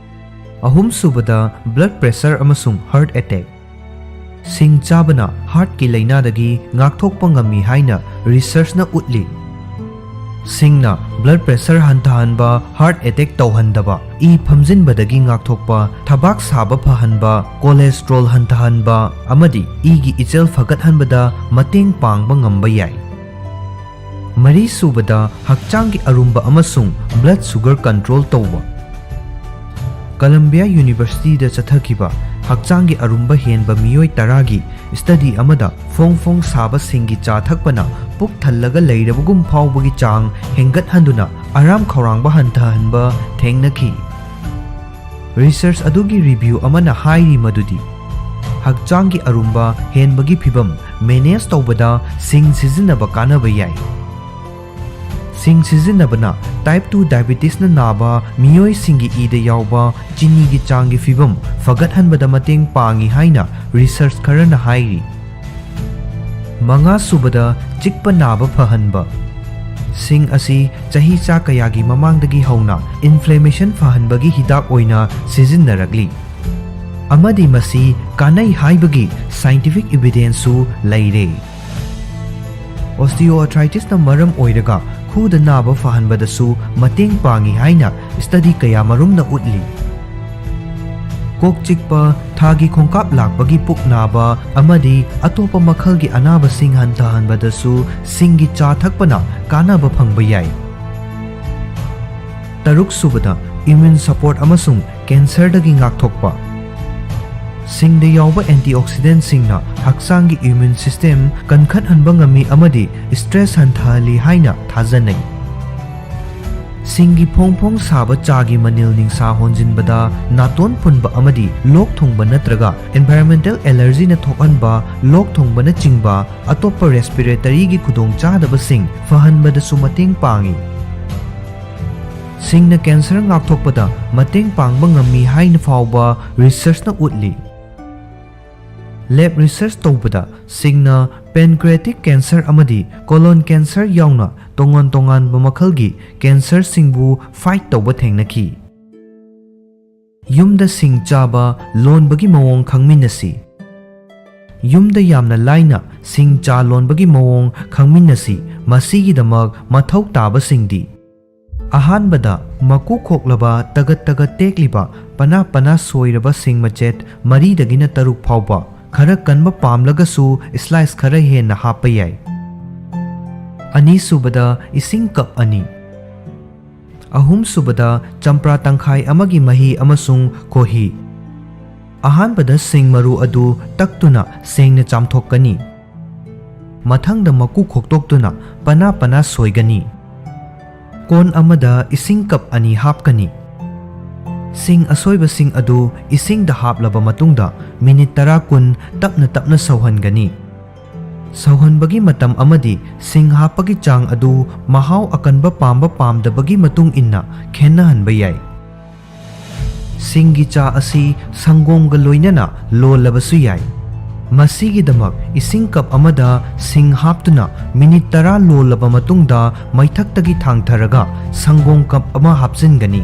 ꯑꯍꯨꯝꯁꯨꯕꯗ, blood pressure ꯑꯃꯁꯨꯡ heart attack꯫ ꯁꯤꯡ ꯆꯥꯕꯅ heartꯀꯤ ꯂꯥꯏꯅꯥꯗꯒꯤ ꯉꯥꯛꯊꯣꯛꯄ ꯉꯝꯃꯤ ꯍꯥꯏꯅ researchꯅ ꯎꯠꯂꯤ꯫ ꯁꯤꯡꯅ blood pressure ꯍꯟꯊꯍꯟꯕ, heart attack ꯇꯧꯍꯟꯗꯕ, ꯏ ꯐꯝꯖꯤꯟꯕꯗꯒꯤ ꯉꯥꯛꯊꯣꯛꯄ, ꯊꯕꯥꯛ ꯁꯥꯕ ꯐꯍꯟꯕ, cholesterol ꯍꯟꯊꯍꯟꯕ ꯑꯃꯗꯤ ꯏꯒꯤ ꯏꯆꯦꯜ ꯐꯒꯠꯍꯟꯕꯗ ꯃꯇꯦꯡ ꯄꯥꯡꯕ ꯉꯝꯕ ꯌꯥꯏ꯫ ꯃꯔꯤꯁꯨꯕꯗ, ꯍꯛꯆꯥꯡꯒꯤ ꯑꯔꯨꯝꯕ ꯑꯃꯁꯨꯡ blood sugar control ꯇꯧꯕ꯫ Columbia Universityꯗ ꯆꯠꯊꯈꯤꯕ ꯍꯛꯆꯥꯡꯒꯤ ꯑꯔꯨꯝꯕ ꯍꯦꯟꯕ ꯃꯤꯑꯣꯏ ꯇꯔꯥꯒꯤ study ꯑꯃꯗ ꯐꯣꯡ ꯐꯣꯡ ꯁꯥꯕ ꯁꯤꯡꯒꯤ ꯆꯥ ꯊꯛꯄꯅ ꯄꯨꯛ ꯊꯜꯂꯒ ꯂꯩꯔꯕꯒꯨꯝ ꯐꯥꯎꯕꯒꯤ ꯆꯥꯡ ꯍꯦꯟꯒꯠꯍꯟꯗꯨꯅ ꯑꯔꯥꯝ ꯈꯧꯔꯥꯡꯕ ꯍꯟꯊꯍꯟꯕ ꯊꯦꯡꯅꯈꯤ꯫ Research ꯑꯗꯨꯒꯤ review ꯑꯃꯅ ꯍꯥꯏꯔꯤ ꯃꯗꯨꯗꯤ ꯍꯛꯆꯥꯡꯒꯤ ꯑꯔꯨꯝꯕ ꯍꯦꯟꯕꯒꯤ ꯐꯤꯚꯝ ꯃꯦꯅꯦꯖ ꯇꯧꯕꯗ ꯁꯤꯡ ꯁꯤꯖꯤꯟꯅꯕ ꯀꯥꯟꯅꯕ ꯌꯥꯏ꯫ ꯁꯤꯡ ꯁꯤꯖꯤꯟꯅꯕꯅ ꯇꯥꯏꯞ ꯇꯨ ꯗꯥꯏꯕꯤꯇꯤꯁꯅ ꯅꯥꯕ ꯃꯤꯑꯣꯏꯁꯤꯡꯒꯤ ꯏꯗ ꯌꯥꯎꯕ ꯆꯤꯅꯤꯒꯤ ꯆꯥꯡꯒꯤ ꯐꯤꯕꯝ ꯐꯒꯠꯍꯟꯕꯗ ꯃꯇꯦꯡ ꯄꯥꯡꯏ ꯍꯥꯏꯅ ꯔꯤꯁꯔꯆ ꯈꯔꯅ ꯍꯥꯏꯔꯤ꯫ ꯃꯉꯥꯁꯨꯕꯗ, ꯆꯤꯛꯄ ꯅꯥꯕ ꯐꯍꯟꯕ꯫ ꯁꯤꯡ ꯑꯁꯤ ꯆꯍꯤꯆꯥ ꯀꯌꯥꯒꯤ ꯃꯃꯥꯡꯗꯒꯤ ꯍꯧꯅ ꯏꯟꯐ꯭ꯂꯦꯃꯦꯁꯟ ꯐꯍꯟꯕꯒꯤ ꯍꯤꯗꯥꯛ ꯑꯣꯏꯅ ꯁꯤꯖꯤꯟꯅꯔꯛꯂꯤ, ꯑꯃꯗꯤ ꯃꯁꯤ ꯀꯥꯟꯅꯩ ꯍꯥꯏꯕꯒꯤ ꯁꯥꯏꯟꯇꯤꯐꯤꯛ ꯏꯕꯤꯗꯦꯟꯁꯁꯨ ꯂꯩꯔꯦ꯫ ꯑꯣꯁꯇꯤꯑꯣꯑꯥꯔꯊ꯭ꯔꯥꯏꯇꯤꯁꯅ ꯃꯔꯝ ꯑꯣꯏꯔꯒ ꯈꯨꯗ ꯅꯥꯕ ꯐꯍꯟꯕꯗꯁꯨ ꯃꯇꯦꯡ ꯄꯥꯡꯏ ꯍꯥꯏꯅ ꯁ꯭ꯇꯗꯤ ꯀꯌꯥꯃꯔꯨꯝꯅ ꯎꯠꯂꯤ꯫ ꯀꯣꯛ ꯆꯤꯛꯄ, ꯊꯥꯒꯤ ꯈꯣꯡꯀꯥꯞ ꯂꯥꯛꯄꯒꯤ ꯄꯨꯛ ꯅꯥꯕ ꯑꯃꯗꯤ ꯑꯇꯣꯞꯄ ꯃꯈꯜꯒꯤ ꯑꯅꯥꯕꯁꯤꯡ ꯍꯟꯊꯍꯟꯕꯗꯁꯨ ꯁꯤꯡꯒꯤ ꯆꯥ ꯊꯛꯄꯅ ꯀꯥꯟꯅꯕ ꯐꯪꯕ ꯌꯥꯏ꯫ ꯇꯔꯨꯛꯁꯨꯕꯗ, ꯏꯝꯃ꯭ꯌꯨꯟ ꯁꯄꯣꯔꯠ ꯑꯃꯁꯨꯡ ꯀꯦꯟꯁꯔꯗꯒꯤ ꯉꯥꯛꯊꯣꯛꯄ꯫ ꯁꯤꯡꯗ ꯌꯥꯎꯕ ꯑꯦꯟꯇꯤꯑꯣꯛꯁꯤꯗꯦꯟꯠꯁꯤꯡꯅ ꯍꯛꯆꯥꯡꯒꯤ ꯏꯝꯃ꯭ꯌꯨꯟ ꯁꯤꯁꯇꯦꯝ ꯀꯟꯈꯠꯍꯟꯕ ꯉꯝꯃꯤ ꯑꯃꯗꯤ ꯁ꯭ꯇ꯭ꯔꯦꯁ ꯍꯟꯊꯍꯜꯂꯤ ꯍꯥꯏꯅ ꯊꯥꯖꯅꯩ꯫ ꯁꯤꯡꯒꯤ ꯐꯣꯡ ꯐꯣꯡ ꯁꯥꯕ ꯆꯥꯒꯤ ꯃꯅꯤꯜ ꯅꯤꯡꯁꯥ ꯍꯣꯟꯖꯤꯟꯕꯗ ꯅꯥꯇꯣꯟ ꯐꯨꯟꯕ ꯑꯃꯗꯤ ꯂꯣꯛ ꯊꯨꯡꯕ ꯅꯠꯇ꯭ꯔꯒ ꯑꯦꯟꯚꯥꯏꯔꯟꯃꯦꯟꯇꯦꯜ ꯑꯦꯂꯔꯖꯤꯅ ꯊꯣꯛꯍꯟꯕ ꯂꯣꯛ ꯊꯨꯡꯕꯅꯆꯤꯡꯕ ꯑꯇꯣꯞꯄ ꯔꯦꯁꯄꯤꯔꯦꯇꯔꯤꯒꯤ ꯈꯨꯗꯣꯡꯆꯥꯗꯕꯁꯤꯡ ꯐꯍꯟꯕꯗꯁꯨ ꯃꯇꯦꯡ ꯄꯥꯡꯏ꯫ ꯁꯤꯡꯅ ꯀꯦꯟꯁꯔ ꯉꯥꯛꯊꯣꯛꯄꯗ ꯃꯇꯦꯡ ꯄꯥꯡꯕ ꯉꯝꯃꯤ ꯍꯥꯏꯅ ꯐꯥꯎꯕ ꯔꯤꯁꯔꯆꯅ ꯎꯠꯂꯤ꯫ ꯂꯦꯕ ꯔꯤꯁꯔꯆ ꯇꯧꯕꯗ ꯁꯤꯡꯅ ꯄꯦꯟꯀ꯭ꯔꯤꯌꯦꯇꯤꯛ ꯀꯦꯟꯁꯔ ꯑꯃꯗꯤ ꯀꯣꯂꯣꯟ ꯀꯦꯟꯁꯔ ꯌꯥꯎꯅ ꯇꯣꯉꯥꯟ ꯇꯣꯉꯥꯟꯕ ꯃꯈꯜꯒꯤ ꯀꯦꯟꯁꯔꯁꯤꯡꯕꯨ ꯐꯥꯏꯠ ꯇꯧꯕ ꯊꯦꯡꯅꯈꯤ꯫ ꯌꯨꯝꯗ ꯁꯤꯡ ꯆꯥꯕ ꯂꯣꯟꯕꯒꯤ ꯃꯑꯣꯡ ꯈꯪꯃꯤꯟꯅꯁꯤ꯫ ꯌꯨꯝꯗ ꯌꯥꯝꯅ ꯂꯥꯏꯅ ꯁꯤꯡ ꯆꯥ ꯂꯣꯟꯕꯒꯤ ꯃꯑꯣꯡ ꯈꯪꯃꯤꯟꯅꯁꯤ꯫ ꯃꯁꯤꯒꯤꯗꯃꯛ ꯃꯊꯧ ꯇꯥꯕꯁꯤꯡꯗꯤ: ꯑꯍꯥꯟꯕꯗ, ꯃꯀꯨ ꯈꯣꯛꯂꯕ, ꯇꯒꯠ ꯇꯒꯠ ꯇꯦꯛꯂꯤꯕ, ꯄꯅꯥ ꯄꯅꯥ ꯁꯣꯏꯔꯕ ꯁꯤꯡ ꯃꯆꯦꯠ ꯃꯔꯤꯗꯒꯤꯅ ꯇꯔꯨꯛ ꯐꯥꯎꯕ, ꯈꯔ ꯀꯟꯕ ꯄꯥꯝꯂꯒꯁꯨ ꯁ꯭ꯂꯥꯏꯁ ꯈꯔ ꯍꯦꯟꯅ ꯍꯥꯞꯄ ꯌꯥꯏ꯫ ꯑꯅꯤꯁꯨꯕꯗ, ꯏꯁꯤꯡ ꯀꯞ ꯑꯅꯤ꯫ ꯑꯍꯨꯝꯁꯨꯕꯗ, ꯆꯝꯄ꯭ꯔꯥ ꯇꯪꯈꯥꯏ ꯑꯃꯒꯤ ꯃꯍꯤ ꯑꯃꯁꯨꯡ ꯈꯣꯍꯤ꯫ ꯑꯍꯥꯟꯕꯗ ꯁꯤꯡ ꯃꯔꯨ ꯑꯗꯨ ꯇꯛꯇꯨꯅ ꯁꯦꯡꯅ ꯆꯥꯝꯊꯣꯛꯀꯅꯤ꯫ ꯃꯊꯪꯗ ꯃꯀꯨ ꯈꯣꯛꯇꯣꯛꯇꯨꯅ ꯄꯅꯥ ꯄꯅꯥ ꯁꯣꯏꯒꯅꯤ꯫ ꯀꯣꯟ ꯑꯃꯗ ꯏꯁꯤꯡ ꯀꯞ ꯑꯅꯤ ꯍꯥꯞꯀꯅꯤ꯫ ꯁꯤꯡ ꯑꯁꯣꯏꯕꯁꯤꯡ ꯑꯗꯨ ꯏꯁꯤꯡꯗ ꯍꯥꯞꯂꯕ ꯃꯇꯨꯡꯗ ꯃꯤꯅꯤꯠ ꯇꯔꯥ ꯀꯨꯟ ꯇꯞꯅ ꯇꯞꯅ ꯁꯧꯍꯟꯒꯅꯤ꯫ ꯁꯧꯍꯟꯕꯒꯤ ꯃꯇꯝ ꯑꯃꯗꯤ ꯁꯤꯡ ꯍꯥꯞꯄꯒꯤ ꯆꯥꯡ ꯑꯗꯨ ꯃꯍꯥꯎ ꯑꯀꯟꯕ ꯄꯥꯝꯕ ꯄꯥꯝꯗꯕꯒꯤ ꯃꯇꯨꯡ ꯏꯟꯅ ꯈꯦꯠꯅꯍꯟꯕ ꯌꯥꯏ꯫ ꯁꯤꯡꯒꯤ ꯆꯥ ꯑꯁꯤ ꯁꯪꯒꯣꯝꯒ ꯂꯣꯏꯅꯅ ꯂꯣꯜꯂꯕꯁꯨ ꯌꯥꯏ꯫ ꯃꯁꯤꯒꯤꯗꯃꯛ ꯏꯁꯤꯡ ꯀꯞ ꯑꯃꯗ ꯁꯤꯡ ꯍꯥꯞꯇꯨꯅ ꯃꯤꯅꯤꯠ ꯇꯔꯥ ꯂꯣꯜꯂꯕ ꯃꯇꯨꯡꯗ ꯃꯩꯊꯛꯇꯒꯤ ꯊꯥꯡꯊꯔꯒ ꯁꯪꯒꯣꯝ ꯀꯞ ꯑꯃ ꯍꯥꯞꯆꯤꯟꯒꯅꯤ꯫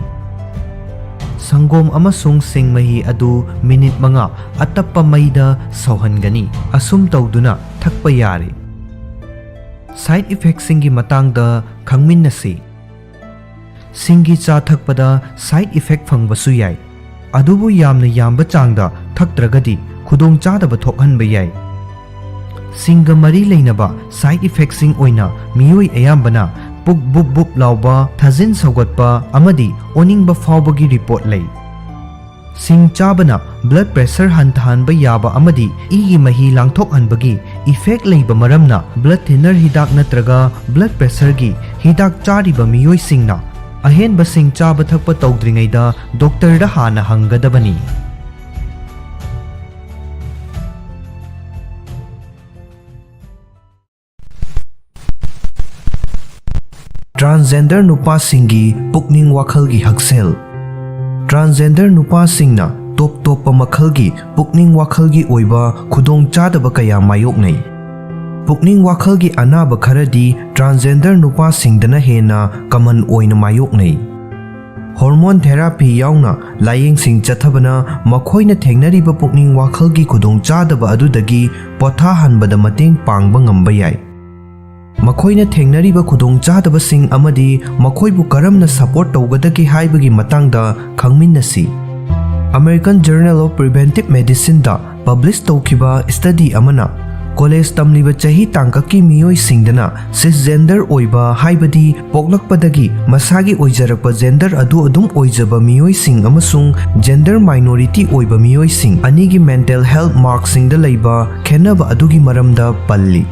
ꯁꯪꯒꯣꯝ ꯑꯃꯁꯨꯡ ꯁꯤꯡ ꯃꯍꯤ ꯑꯗꯨ ꯃꯤꯅꯤꯠ ꯃꯉꯥ ꯑꯇꯞꯄ ꯃꯩꯗ ꯁꯧꯍꯟꯒꯅꯤ꯫ ꯑꯁꯨꯝ ꯇꯧꯗꯨꯅ ꯊꯛꯄ ꯌꯥꯔꯦ꯫ ꯁꯥꯏꯗ ꯏꯐꯦꯛꯁꯤꯡꯒꯤ ꯃꯇꯥꯡꯗ ꯈꯪꯃꯤꯟꯅꯁꯤ꯫ ꯁꯤꯡꯒꯤ ꯆꯥ ꯊꯛꯄꯗ ꯁꯥꯏꯗ ꯏꯐꯦꯛ ꯐꯪꯕꯁꯨ ꯌꯥꯏ, ꯑꯗꯨꯕꯨ ꯌꯥꯝꯅ ꯌꯥꯝꯕ ꯆꯥꯡꯗ ꯊꯛꯇ꯭ꯔꯒꯗꯤ ꯈꯨꯗꯣꯡꯆꯥꯗꯕ ꯊꯣꯛꯍꯟꯕ ꯌꯥꯏ꯫ ꯁꯤꯡꯒ ꯃꯔꯤ ꯂꯩꯅꯕ ꯁꯥꯏꯗ ꯏꯐꯦꯛꯁꯤꯡ ꯑꯣꯏꯅ ꯃꯤꯑꯣꯏ ꯑꯌꯥꯝꯕꯅ ꯄꯨꯛ ꯕꯨꯞ ꯕꯨꯞ ꯂꯥꯎꯕ, ꯊꯥꯖꯤꯟ ꯁꯧꯒꯠꯄ ꯑꯃꯗꯤ ꯑꯣꯅꯤꯡꯕ ꯐꯥꯎꯕꯒꯤ ꯔꯤꯄꯣꯔꯠ ꯂꯩ꯫ ꯁꯤꯡ ꯆꯥꯕꯅ ꯕ꯭ꯂꯗ ꯄ꯭ꯔꯦꯁꯔ ꯍꯟꯊꯍꯟꯕ ꯌꯥꯕ ꯑꯃꯗꯤ ꯏꯒꯤ ꯃꯍꯤ ꯂꯥꯡꯊꯣꯛꯍꯟꯕꯒꯤ ꯏꯐꯦꯛ ꯂꯩꯕ ꯃꯔꯝꯅ ꯕ꯭ꯂꯗ ꯊꯤꯟꯅꯔ ꯍꯤꯗꯥꯛ ꯅꯠꯇ꯭ꯔꯒ ꯕ꯭ꯂꯗ ꯄ꯭ꯔꯦꯁꯔꯒꯤ ꯍꯤꯗꯥꯛ ꯆꯥꯔꯤꯕ ꯃꯤꯑꯣꯏꯁꯤꯡꯅ ꯑꯍꯦꯟꯕ ꯁꯤꯡ ꯆꯥꯕ ꯊꯛꯄ ꯇꯧꯗ꯭ꯔꯤꯉꯩꯗ ꯗꯣꯛꯇꯔꯗ ꯍꯥꯟꯅ ꯍꯪꯒꯗꯕꯅꯤ꯫ ꯇ꯭ꯔꯥꯟꯁꯖꯦꯟꯗꯔ ꯅꯨꯄꯥꯁꯤꯡꯒꯤ ꯄꯨꯛꯅꯤꯡ ꯋꯥꯈꯜꯒꯤ ꯍꯛꯁꯦꯜ꯫ ꯇ꯭ꯔꯥꯟꯁꯖꯦꯟꯗꯔ ꯅꯨꯄꯥꯁꯤꯡꯅ ꯇꯣꯞ ꯇꯣꯞꯄ ꯃꯈꯜꯒꯤ ꯄꯨꯛꯅꯤꯡ ꯋꯥꯈꯜꯒꯤ ꯑꯣꯏꯕ ꯈꯨꯗꯣꯡꯆꯥꯗꯕ ꯀꯌꯥ ꯃꯥꯌꯣꯛꯅꯩ꯫ ꯄꯨꯛꯅꯤꯡ ꯋꯥꯈꯜꯒꯤ ꯑꯅꯥꯕ ꯈꯔꯗꯤ ꯇ꯭ꯔꯥꯟꯁꯖꯦꯟꯗꯔ ꯅꯨꯄꯥꯁꯤꯡꯗꯅ ꯍꯦꯟꯅ ꯀꯃꯟ ꯑꯣꯏꯅ ꯃꯥꯌꯣꯛꯅꯩ꯫ ꯍꯣꯔꯃꯣꯟ ꯊꯦꯔꯥꯄꯤ ꯌꯥꯎꯅ ꯂꯥꯌꯦꯡꯁꯤꯡ ꯆꯠꯊꯕꯅ ꯃꯈꯣꯏꯅ ꯊꯦꯡꯅꯔꯤꯕ ꯄꯨꯛꯅꯤꯡ ꯋꯥꯈꯜꯒꯤ ꯈꯨꯗꯣꯡꯆꯥꯗꯕ ꯑꯗꯨꯗꯒꯤ ꯄꯣꯊꯥꯍꯟꯕꯗ ꯃꯇꯦꯡ ꯄꯥꯡꯕ ꯉꯝꯕ ꯌꯥꯏ꯫ ꯃꯈꯣꯏꯅ ꯊꯦꯡꯅꯔꯤꯕ ꯈꯨꯗꯣꯡꯆꯥꯗꯕꯁꯤꯡ ꯑꯃꯗꯤ ꯃꯈꯣꯏꯕꯨ ꯀꯔꯝꯅ ꯁꯄꯣꯔꯠ ꯇꯧꯒꯗꯒꯦ ꯍꯥꯏꯕꯒꯤ ꯃꯇꯥꯡꯗ ꯈꯪꯃꯤꯟꯅꯁꯤ꯫ American Journal of Preventive Medicineꯗ ꯄꯕ꯭ꯂꯤꯁ ꯇꯧꯈꯤꯕ ꯁ꯭ꯇꯗꯤ ꯑꯃꯅ, ꯀꯣꯂꯦꯖ ꯇꯝꯂꯤꯕ ꯆꯍꯤ ꯇꯥꯡꯀꯛꯀꯤ ꯃꯤꯑꯣꯏꯁꯤꯡꯗꯅ ꯁꯤꯁꯖꯦꯟꯗꯔ ꯑꯣꯏꯕ, ꯍꯥꯏꯕꯗꯤ ꯄꯣꯛꯂꯛꯄꯗꯒꯤ ꯃꯁꯥꯒꯤ ꯑꯣꯏꯖꯔꯛꯄ ꯖꯦꯟꯗꯔ ꯑꯗꯨ ꯑꯗꯨꯝ ꯑꯣꯏꯖꯕ ꯃꯤꯑꯣꯏꯁꯤꯡ ꯑꯃꯁꯨꯡ ꯖꯦꯟꯗꯔ ꯃꯥꯏꯅꯣꯔꯤꯇꯤ ꯑꯣꯏꯕ ꯃꯤꯑꯣꯏꯁꯤꯡ ꯑꯅꯤꯒꯤ ꯃꯦꯟꯇꯦꯜ ꯍꯦꯜꯊ ꯃꯥꯔꯛꯁꯤꯡꯗ ꯂꯩꯕ ꯈꯦꯠꯅꯕ ꯑꯗꯨꯒꯤ ꯃꯔꯝꯗ ꯄꯜꯂꯤ꯫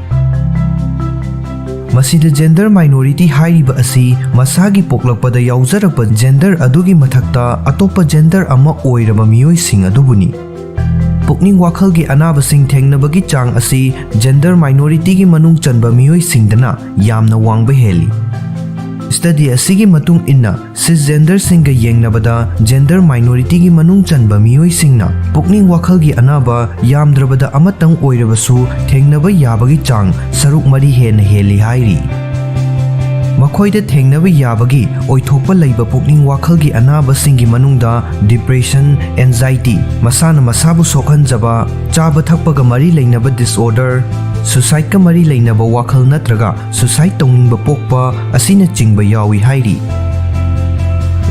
ꯃꯁꯤꯗ ꯖꯦꯟꯗꯔ ꯃꯥꯏꯅꯣꯔꯤꯇꯤ ꯍꯥꯏꯔꯤꯕ ꯑꯁꯤ ꯃꯁꯥꯒꯤ ꯄꯣꯛꯂꯛꯄꯗ ꯌꯥꯎꯖꯔꯛꯄ ꯖꯦꯟꯗꯔ ꯑꯗꯨꯒꯤ ꯃꯊꯛꯇ ꯑꯇꯣꯞꯄ ꯖꯦꯟꯗꯔ ꯑꯃ ꯑꯣꯏꯔꯕ ꯃꯤꯑꯣꯏꯁꯤꯡ ꯑꯗꯨꯕꯨꯅꯤ꯫ ꯄꯨꯛ-, ꯄꯨꯛꯅꯤꯡ ꯋꯥꯈꯜꯒꯤ ꯑꯅꯥꯕꯁꯤꯡ ꯊꯦꯡꯅꯕꯒꯤ ꯆꯥꯡ ꯑꯁꯤ gender minorityꯒꯤ ꯃꯅꯨꯡ ꯆꯟꯕ ꯃꯤꯑꯣꯏꯁꯤꯡꯗꯅ ꯌꯥꯝꯅ ꯋꯥꯡꯕ ꯍꯦꯜꯂꯤ꯫ Study ꯑꯁꯤꯒꯤ ꯃꯇꯨꯡ ꯏꯟꯅ, cisgenderꯁꯤꯡꯒ ꯌꯦꯡꯅꯕꯗ gender minorityꯒꯤ ꯃꯅꯨꯡ ꯆꯟꯕ ꯃꯤꯑꯣꯏꯁꯤꯡꯅ ꯄꯨꯛꯅꯤꯡ ꯋꯥꯈꯜꯒꯤ ꯑꯅꯥꯕ ꯌꯥꯝꯗ꯭ꯔꯕꯗ ꯑꯃꯇꯪ ꯑꯣꯏꯔꯕꯁꯨ ꯊꯦꯡꯅꯕ ꯌꯥꯕꯒꯤ ꯆꯥꯡ ꯁꯔꯨꯛ ꯃꯔꯤ ꯍꯦꯟꯅ ꯍꯦꯜꯂꯤ ꯍꯥꯏꯔꯤ꯫ ꯃꯈꯣꯏꯗ ꯊꯦꯡꯅꯕ ꯌꯥꯕꯒꯤ ꯑꯣꯏꯊꯣꯛꯄ ꯂꯩꯕ ꯄꯨꯛꯅꯤꯡ ꯋꯥꯈꯜꯒꯤ ꯑꯅꯥꯕꯁꯤꯡꯒꯤ ꯃꯅꯨꯡꯗ depression, anxiety, ꯃꯁꯥꯅ ꯃꯁꯥꯕꯨ ꯁꯣꯛꯍꯟꯖꯕ, ꯆꯥꯕ ꯊꯛꯄꯒ ꯃꯔꯤ ꯂꯩꯅꯕ disorder, suicideꯀ ꯃꯔꯤ ꯂꯩꯅꯕ ꯋꯥꯈꯜ ꯅꯠꯇ꯭ꯔꯒ suicide ꯇꯧꯅꯤꯡꯕ ꯄꯣꯛꯄ ꯑꯁꯤꯅꯆꯤꯡꯕ ꯌꯥꯎꯏ ꯍꯥꯏꯔꯤ꯫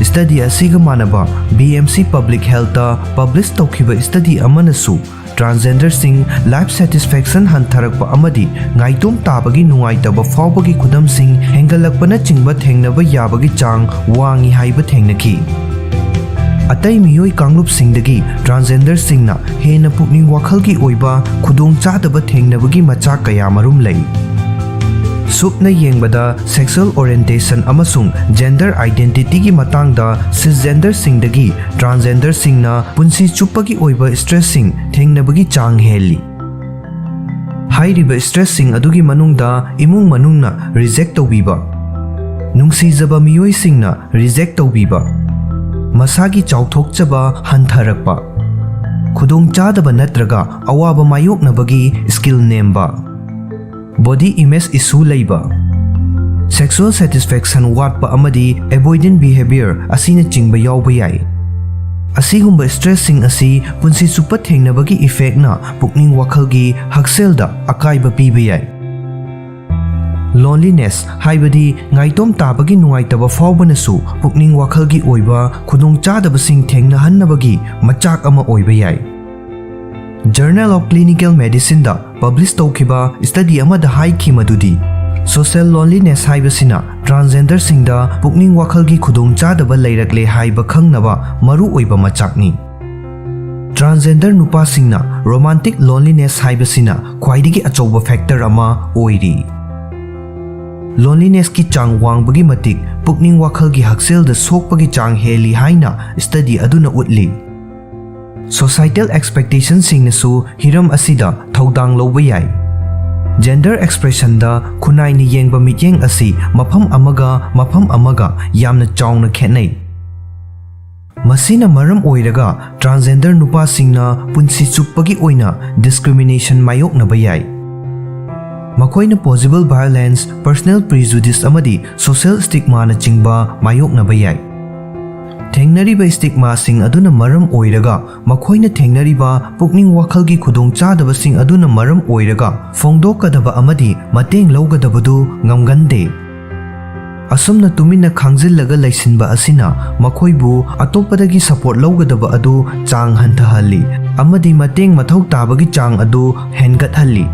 Study ꯑꯁꯤꯒ ꯃꯥꯟꯅꯕ B M C Public Healthꯇ publish ꯇꯧꯈꯤꯕ study ꯑꯃꯅꯁꯨ transgenderꯁꯤꯡ life satisfaction ꯍꯟꯊꯔꯛꯄ ꯑꯃꯗꯤ ꯉꯥꯏꯇꯣꯝ ꯇꯥꯕꯒꯤ ꯅꯨꯡꯉꯥꯏꯇꯕ ꯐꯥꯎꯕꯒꯤ ꯈꯨꯗꯝꯁꯤꯡ ꯍꯦꯟꯒꯠꯂꯛꯄꯅꯆꯤꯡꯕ ꯊꯦꯡꯅꯕ ꯌꯥꯕꯒꯤ ꯆꯥꯡ ꯋꯥꯡꯏ ꯍꯥꯏꯕ ꯊꯦꯡꯅꯈꯤ꯫ ꯑꯇꯩ ꯃꯤꯑꯣꯏ ꯀꯥꯡꯂꯨꯞꯁꯤꯡꯗꯒꯤ transgenderꯁꯤꯡꯅ ꯍꯦꯟꯅ ꯄꯨꯛꯅꯤꯡ ꯋꯥꯈꯜꯒꯤ ꯑꯣꯏꯕ ꯈꯨꯗꯣꯡꯆꯥꯗꯕ ꯊꯦꯡꯅꯕꯒꯤ ꯃꯆꯥꯛ ꯀꯌꯥꯃꯔꯨꯝ ꯂꯩ꯫ ꯁꯨꯞꯅ ꯌꯦꯡꯕꯗ, sexual orientation ꯑꯃꯁꯨꯡ gender identityꯒꯤ ꯃꯇꯥꯡꯗ cisgenderꯁꯤꯡꯗꯒꯤ transgenderꯁꯤꯡꯅ ꯄꯨꯟꯁꯤ ꯆꯨꯞꯄꯒꯤ ꯑꯣꯏꯕ stressꯁꯤꯡ ꯊꯦꯡꯅꯕꯒꯤ ꯆꯥꯡ ꯍꯦꯜꯂꯤ꯫ ꯍꯥꯏꯔꯤꯕ stressꯁꯤꯡ ꯑꯗꯨꯒꯤ ꯃꯅꯨꯡꯗ ꯏꯃꯨꯡ ꯃꯅꯨꯡꯅ reject ꯇꯧꯕꯤꯕ, ꯅꯨꯡꯁꯤꯖꯕ ꯃꯤꯑꯣꯏꯁꯤꯡꯅ reject ꯇꯧꯕꯤꯕ, ꯃꯁꯥꯒꯤ ꯆꯥꯎꯊꯣꯛꯆꯕ ꯍꯟꯊꯔꯛꯄ, ꯈꯨꯗꯣꯡꯆꯥꯗꯕ ꯅꯠꯇ꯭ꯔꯒ ꯑꯋꯥꯕ ꯃꯥꯌꯣꯛꯅꯕꯒꯤ skill ꯅꯦꯝꯕ, body image issue ꯂꯩꯕ, sexual satisfaction ꯋꯥꯠꯄ ꯑꯃꯗꯤ avoidant behavior ꯑꯁꯤꯅꯆꯤꯡꯕ ꯌꯥꯎꯕ ꯌꯥꯏ꯫ ꯑꯁꯤꯒꯨꯝꯕ stressꯁꯤꯡ ꯑꯁꯤ ꯄꯨꯟꯁꯤ ꯆꯨꯞꯄ ꯊꯦꯡꯅꯕꯒꯤ effectꯅ ꯄꯨꯛꯅꯤꯡ ꯋꯥꯈꯜꯒꯤ ꯍꯛꯁꯦꯜꯗ ꯑꯀꯥꯏꯕ ꯄꯤꯕ ꯌꯥꯏ꯫ Loneliness ꯍꯥꯏꯕꯗꯤ ꯉꯥꯏꯇꯣꯝ ꯇꯥꯕꯒꯤ ꯅꯨꯡꯉꯥꯏꯇꯕ ꯐꯥꯎꯕꯅꯁꯨ ꯄꯨꯛꯅꯤꯡ ꯋꯥꯈꯜꯒꯤ ꯑꯣꯏꯕ ꯈꯨꯗꯣꯡꯆꯥꯗꯕꯁꯤꯡ ꯊꯦꯡꯅꯍꯟꯅꯕꯒꯤ ꯃꯆꯥꯛ ꯑꯃ ꯑꯣꯏꯕ ꯌꯥꯏ꯫ Journal of Clinical Medicineꯗ publish ꯇꯧꯈꯤꯕ study ꯑꯃꯗ ꯍꯥꯏꯈꯤ ꯃꯗꯨꯗꯤ, social loneliness ꯍꯥꯏꯕꯁꯤꯅ transgenderꯁꯤꯡꯗ ꯄꯨꯛꯅꯤꯡ ꯋꯥꯈꯜꯒꯤ ꯈꯨꯗꯣꯡꯆꯥꯗꯕ ꯂꯩꯔꯛꯂꯦ ꯍꯥꯏꯕ ꯈꯪꯅꯕ ꯃꯔꯨꯑꯣꯏꯕ ꯃꯆꯥꯛꯅꯤ꯫ Transgender ꯅꯨꯄꯥꯁꯤꯡꯅ romantic loneliness ꯍꯥꯏꯕꯁꯤꯅ ꯈ꯭ꯋꯥꯏꯗꯒꯤ ꯑꯆꯧꯕ factor ꯑꯃ ꯑꯣꯏꯔꯤ꯫ Lonelinessꯀꯤ ꯆꯥꯡ ꯋꯥꯡꯕꯒꯤ ꯃꯇꯤꯛ ꯄꯨꯛꯅꯤꯡ ꯋꯥꯈꯜꯒꯤ ꯍꯛꯁꯦꯜꯗ ꯁꯣꯛꯄꯒꯤ ꯆꯥꯡ ꯍꯦꯜꯂꯤ ꯍꯥꯏꯅ study ꯑꯗꯨꯅ ꯎꯠꯂꯤ꯫ Societal expectationꯁꯤꯡꯅꯁꯨ ꯍꯤꯔꯝ ꯑꯁꯤꯗ ꯊꯧꯗꯥꯡ ꯂꯧꯕ ꯌꯥꯏ꯫ Gender expressionꯗ ꯈꯨꯟꯅꯥꯏꯅ ꯌꯦꯡꯕ ꯃꯤꯠꯌꯦꯡ ꯑꯁꯤ ꯃꯐꯝ ꯑꯃꯒ ꯃꯐꯝ ꯑꯃꯒ ꯌꯥꯝꯅ ꯆꯥꯎꯅ ꯈꯦꯠꯅꯩ꯫ ꯃꯁꯤꯅ ꯃꯔꯝ ꯑꯣꯏꯔꯒ transgender ꯅꯨꯄꯥꯁꯤꯡꯅ ꯄꯨꯟꯁꯤ ꯆꯨꯞꯄꯒꯤ ꯑꯣꯏꯅ discrimination ꯃꯥꯌꯣꯛꯅꯕ ꯌꯥꯏ꯫ ꯃꯈꯣꯏꯅ possible violence, personal prejudice ꯑꯃꯗꯤ social stigmaꯅꯆꯤꯡꯕ ꯃꯥꯌꯣꯛꯅꯕ ꯌꯥꯏ꯫ ꯊꯦꯡꯅꯔꯤꯕ stigmaꯁꯤꯡ ꯑꯗꯨꯅ ꯃꯔꯝ ꯑꯣꯏꯔꯒ ꯃꯈꯣꯏꯅ ꯊꯦꯡꯅꯔꯤꯕ ꯄꯨꯛꯅꯤꯡ ꯋꯥꯈꯜꯒꯤ ꯈꯨꯗꯣꯡꯆꯥꯗꯕꯁꯤꯡ ꯑꯗꯨꯅ ꯃꯔꯝ ꯑꯣꯏꯔꯒ ꯐꯣꯡꯗꯣꯛꯀꯗꯕ ꯑꯃꯗꯤ ꯃꯇꯦꯡ ꯂꯧꯒꯗꯕꯗꯨ ꯉꯝꯒꯟꯗꯦ꯫ ꯑꯁꯨꯝꯅ ꯇꯨꯃꯤꯟꯅ ꯈꯥꯡꯖꯤꯜꯂꯒ ꯂꯩꯁꯤꯟꯕ ꯑꯁꯤꯅ ꯃꯈꯣꯏꯕꯨ ꯑꯇꯣꯞꯄꯗꯒꯤ support ꯂꯧꯒꯗꯕ ꯑꯗꯨ ꯆꯥꯡ ꯍꯟꯊꯍꯜꯂꯤ ꯑꯃꯗꯤ ꯃꯇꯦꯡ ꯃꯊꯧ ꯇꯥꯕꯒꯤ ꯆꯥꯡ ꯑꯗꯨ ꯍꯦꯟꯒꯠꯍꯜꯂꯤ꯫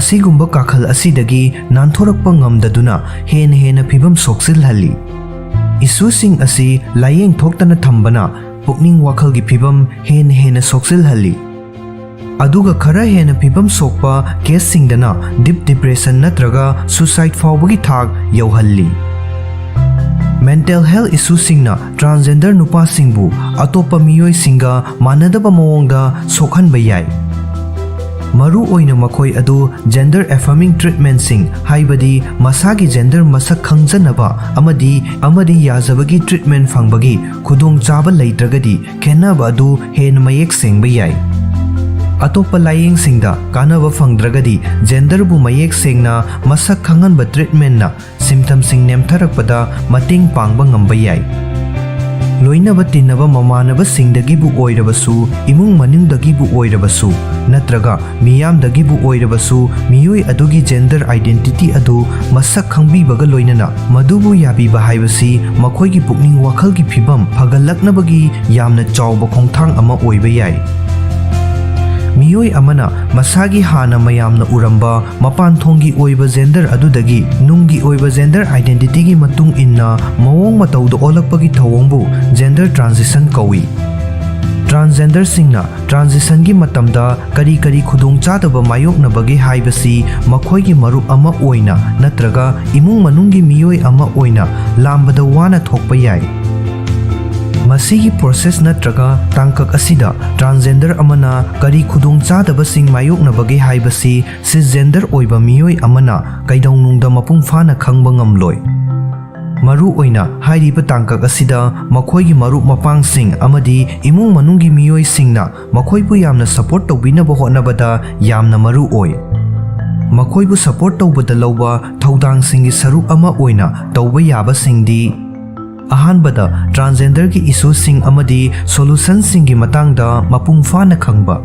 ꯑꯁꯤꯒꯨꯝꯕ ꯀꯥꯈꯜ ꯑꯁꯤꯗꯒꯤ ꯅꯥꯟꯊꯣꯔꯛꯄ ꯉꯝꯗꯗꯨꯅ ꯍꯦꯟꯅ ꯍꯦꯟꯅ ꯐꯤꯕꯝ ꯁꯣꯛꯆꯤꯜꯍꯜꯂꯤ꯫ Issueꯁꯤꯡ ꯑꯁꯤ ꯂꯥꯏꯌꯦꯡ ꯊꯣꯛꯇꯅ ꯊꯝꯕꯅ ꯄꯨꯛꯅꯤꯡ ꯋꯥꯈꯜꯒꯤ ꯐꯤꯕꯝ ꯍꯦꯟꯅ ꯍꯦꯟꯅ ꯁꯣꯛꯆꯤꯜꯍꯜꯂꯤ꯫ ꯑꯗꯨꯒ ꯈꯔ ꯍꯦꯟꯅ ꯐꯤꯕꯝ ꯁꯣꯛꯄ caseꯁꯤꯡꯗꯅ deep depression ꯅꯠꯇ꯭ꯔꯒ suicide ꯐꯥꯎꯕꯒꯤ ꯊꯥꯛ ꯌꯧꯍꯜꯂꯤ꯫ Mental health issueꯁꯤꯡꯅ transgender ꯅꯨꯄꯥꯁꯤꯡꯕꯨ ꯑꯇꯣꯞꯄ ꯃꯤꯑꯣꯏꯁꯤꯡꯒ ꯃꯥꯟꯅꯗꯕ ꯃꯑꯣꯡꯗ ꯁꯣꯛꯍꯟꯕ ꯌꯥꯏ꯫ ꯃꯔꯨ ꯑꯣꯏꯅ ꯃꯈꯣꯏ ꯑꯗꯨ gender affirming treatmentꯁꯤꯡ, ꯍꯥꯏꯕꯗꯤ ꯃꯁꯥꯒꯤ gender ꯃꯁꯛ ꯈꯪꯖꯅꯕ ꯑꯃꯗꯤ, ꯑꯃꯗꯤ ꯌꯥꯖꯕꯒꯤ treatment ꯐꯪꯕꯒꯤ ꯈꯨꯗꯣꯡꯆꯥꯕ ꯂꯩꯇ꯭ꯔꯒꯗꯤ, ꯈꯦꯠꯅꯕ ꯑꯗꯨ ꯍꯦꯟꯅ ꯃꯌꯦꯛ ꯁꯦꯡꯕ ꯌꯥꯏ꯫ ꯑꯇꯣꯞꯄ ꯂꯥꯏꯌꯦꯡꯁꯤꯡꯗ ꯀꯥꯟꯅꯕ ꯐꯪꯗ꯭ꯔꯒꯗꯤ, genderꯕꯨ ꯃꯌꯦꯛ ꯁꯦꯡꯅ ꯃꯁꯛ ꯈꯪꯍꯟꯕ treatmentꯅ symptomꯁꯤꯡ ꯅꯦꯝꯊꯔꯛꯄꯗ ꯃꯇꯦꯡ ꯄꯥꯡꯕ ꯉꯝꯕ ꯌꯥꯏ꯫ ꯂꯣꯏꯅꯕ ꯇꯤꯟꯅꯕ ꯃꯃꯥꯟꯅꯕꯁꯤꯡꯗꯒꯤꯕꯨ ꯑꯣꯏꯔꯕꯁꯨ, ꯏꯃꯨꯡ ꯃꯅꯨꯡꯗꯒꯤꯕꯨ ꯑꯣꯏꯔꯕꯁꯨ, ꯅꯠꯇ꯭ꯔꯒ ꯃꯤꯌꯥꯝꯗꯒꯤꯕꯨ ꯑꯣꯏꯔꯕꯁꯨ, ꯃꯤꯑꯣꯏ ꯑꯗꯨꯒꯤ gender identity ꯑꯗꯨ ꯃꯁꯛ ꯈꯪꯕꯤꯕꯒ ꯂꯣꯏꯅꯅ ꯃꯗꯨꯕꯨ ꯌꯥꯕꯤꯕ ꯍꯥꯏꯕꯁꯤ ꯃꯈꯣꯏꯒꯤ ꯄꯨꯛꯅꯤꯡ ꯋꯥꯈꯜꯒꯤ ꯐꯤꯕꯝ ꯐꯒꯠꯂꯛꯅꯕꯒꯤ ꯌꯥꯝꯅ ꯆꯥꯎꯕ ꯈꯣꯡꯊꯥꯡ ꯑꯃ ꯑꯣꯏꯕ ꯌꯥꯏ꯫ ꯃꯤꯑꯣꯏ ꯑꯃꯅ ꯃꯁꯥꯒꯤ ꯍꯥꯟꯅ ꯃꯌꯥꯝꯅ ꯎꯔꯝꯕ ꯃꯄꯥꯟ ꯊꯣꯡꯒꯤ ꯑꯣꯏꯕ gender ꯑꯗꯨꯗꯒꯤ ꯅꯨꯡꯒꯤ ꯑꯣꯏꯕ gender identityꯒꯤ ꯃꯇꯨꯡ ꯏꯟꯅ ꯃꯑꯣꯡ ꯃꯇꯧꯗ ꯑꯣꯜꯂꯛꯄꯒꯤ ꯊꯧꯑꯣꯡꯕꯨ gender transition ꯀꯧꯏ꯫ Transgenderꯁꯤꯡꯅ transitionꯒꯤ ꯃꯇꯝꯗ ꯀꯔꯤ ꯀꯔꯤ ꯈꯨꯗꯣꯡꯆꯥꯗꯕ ꯃꯥꯌꯣꯛꯅꯕꯒꯦ ꯍꯥꯏꯕꯁꯤ ꯃꯈꯣꯏꯒꯤ ꯃꯔꯨꯞ ꯑꯃ ꯑꯣꯏꯅ ꯅꯠꯇ꯭ꯔꯒ ꯏꯃꯨꯡ ꯃꯅꯨꯡꯒꯤ ꯃꯤꯑꯣꯏ ꯑꯃ ꯑꯣꯏꯅ ꯂꯥꯝꯕꯗ ꯋꯥꯅ ꯊꯣꯛꯄ ꯌꯥꯏ꯫ ꯃꯁꯤꯒꯤ ꯄ꯭ꯔꯣꯁꯦꯁ ꯅꯠꯇ꯭ꯔꯒ ꯇꯥꯡꯀꯛ ꯑꯁꯤꯗ ꯇ꯭ꯔꯥꯟꯁꯖꯦꯟꯗꯔ ꯑꯃꯅ ꯀꯔꯤ ꯈꯨꯗꯣꯡꯆꯥꯗꯕꯁꯤꯡ ꯃꯥꯌꯣꯛꯅꯕꯒꯦ ꯍꯥꯏꯕꯁꯤ ꯁꯤꯁꯖꯦꯟꯗꯔ ꯑꯣꯏꯕ ꯃꯤꯑꯣꯏ ꯑꯃꯅ ꯀꯩꯗꯧꯅꯨꯡꯗ ꯃꯄꯨꯡ ꯐꯥꯅ ꯈꯪꯕ ꯉꯝꯂꯣꯏ꯫ ꯃꯔꯨ ꯑꯣꯏꯅ ꯍꯥꯏꯔꯤꯕ ꯇꯥꯡꯀꯛ ꯑꯁꯤꯗ ꯃꯈꯣꯏꯒꯤ ꯃꯔꯨꯞ ꯃꯄꯥꯡꯁꯤꯡ ꯑꯃꯗꯤ ꯏꯃꯨꯡ ꯃꯅꯨꯡꯒꯤ ꯃꯤꯑꯣꯏꯁꯤꯡꯅ ꯃꯈꯣꯏꯕꯨ ꯌꯥꯝꯅ ꯁꯄꯣꯔꯠ ꯇꯧꯕꯤꯅꯕ ꯍꯣꯠꯅꯕꯗ ꯌꯥꯝꯅ ꯃꯔꯨ ꯑꯣꯏ꯫ ꯃꯈꯣꯏꯕꯨ ꯁꯄꯣꯔꯠ ꯇꯧꯕꯗ ꯂꯧꯕ ꯊꯧꯗꯥꯡꯁꯤꯡꯒꯤ ꯁꯔꯨꯛ ꯑꯃ ꯑꯣꯏꯅ ꯇꯧꯕ ꯌꯥꯕꯁꯤꯡꯗꯤ: ꯑꯍꯥꯟꯕꯗ, ꯇ꯭ꯔꯥꯟꯁꯖꯦꯟꯗꯔꯒꯤ ꯏꯁꯨꯁꯤꯡ ꯑꯃꯗꯤ ꯁꯣꯂꯨꯁꯟꯁꯤꯡꯒꯤ ꯃꯇꯥꯡꯗ ꯃꯄꯨꯡ ꯐꯥꯅ ꯈꯪꯕ꯫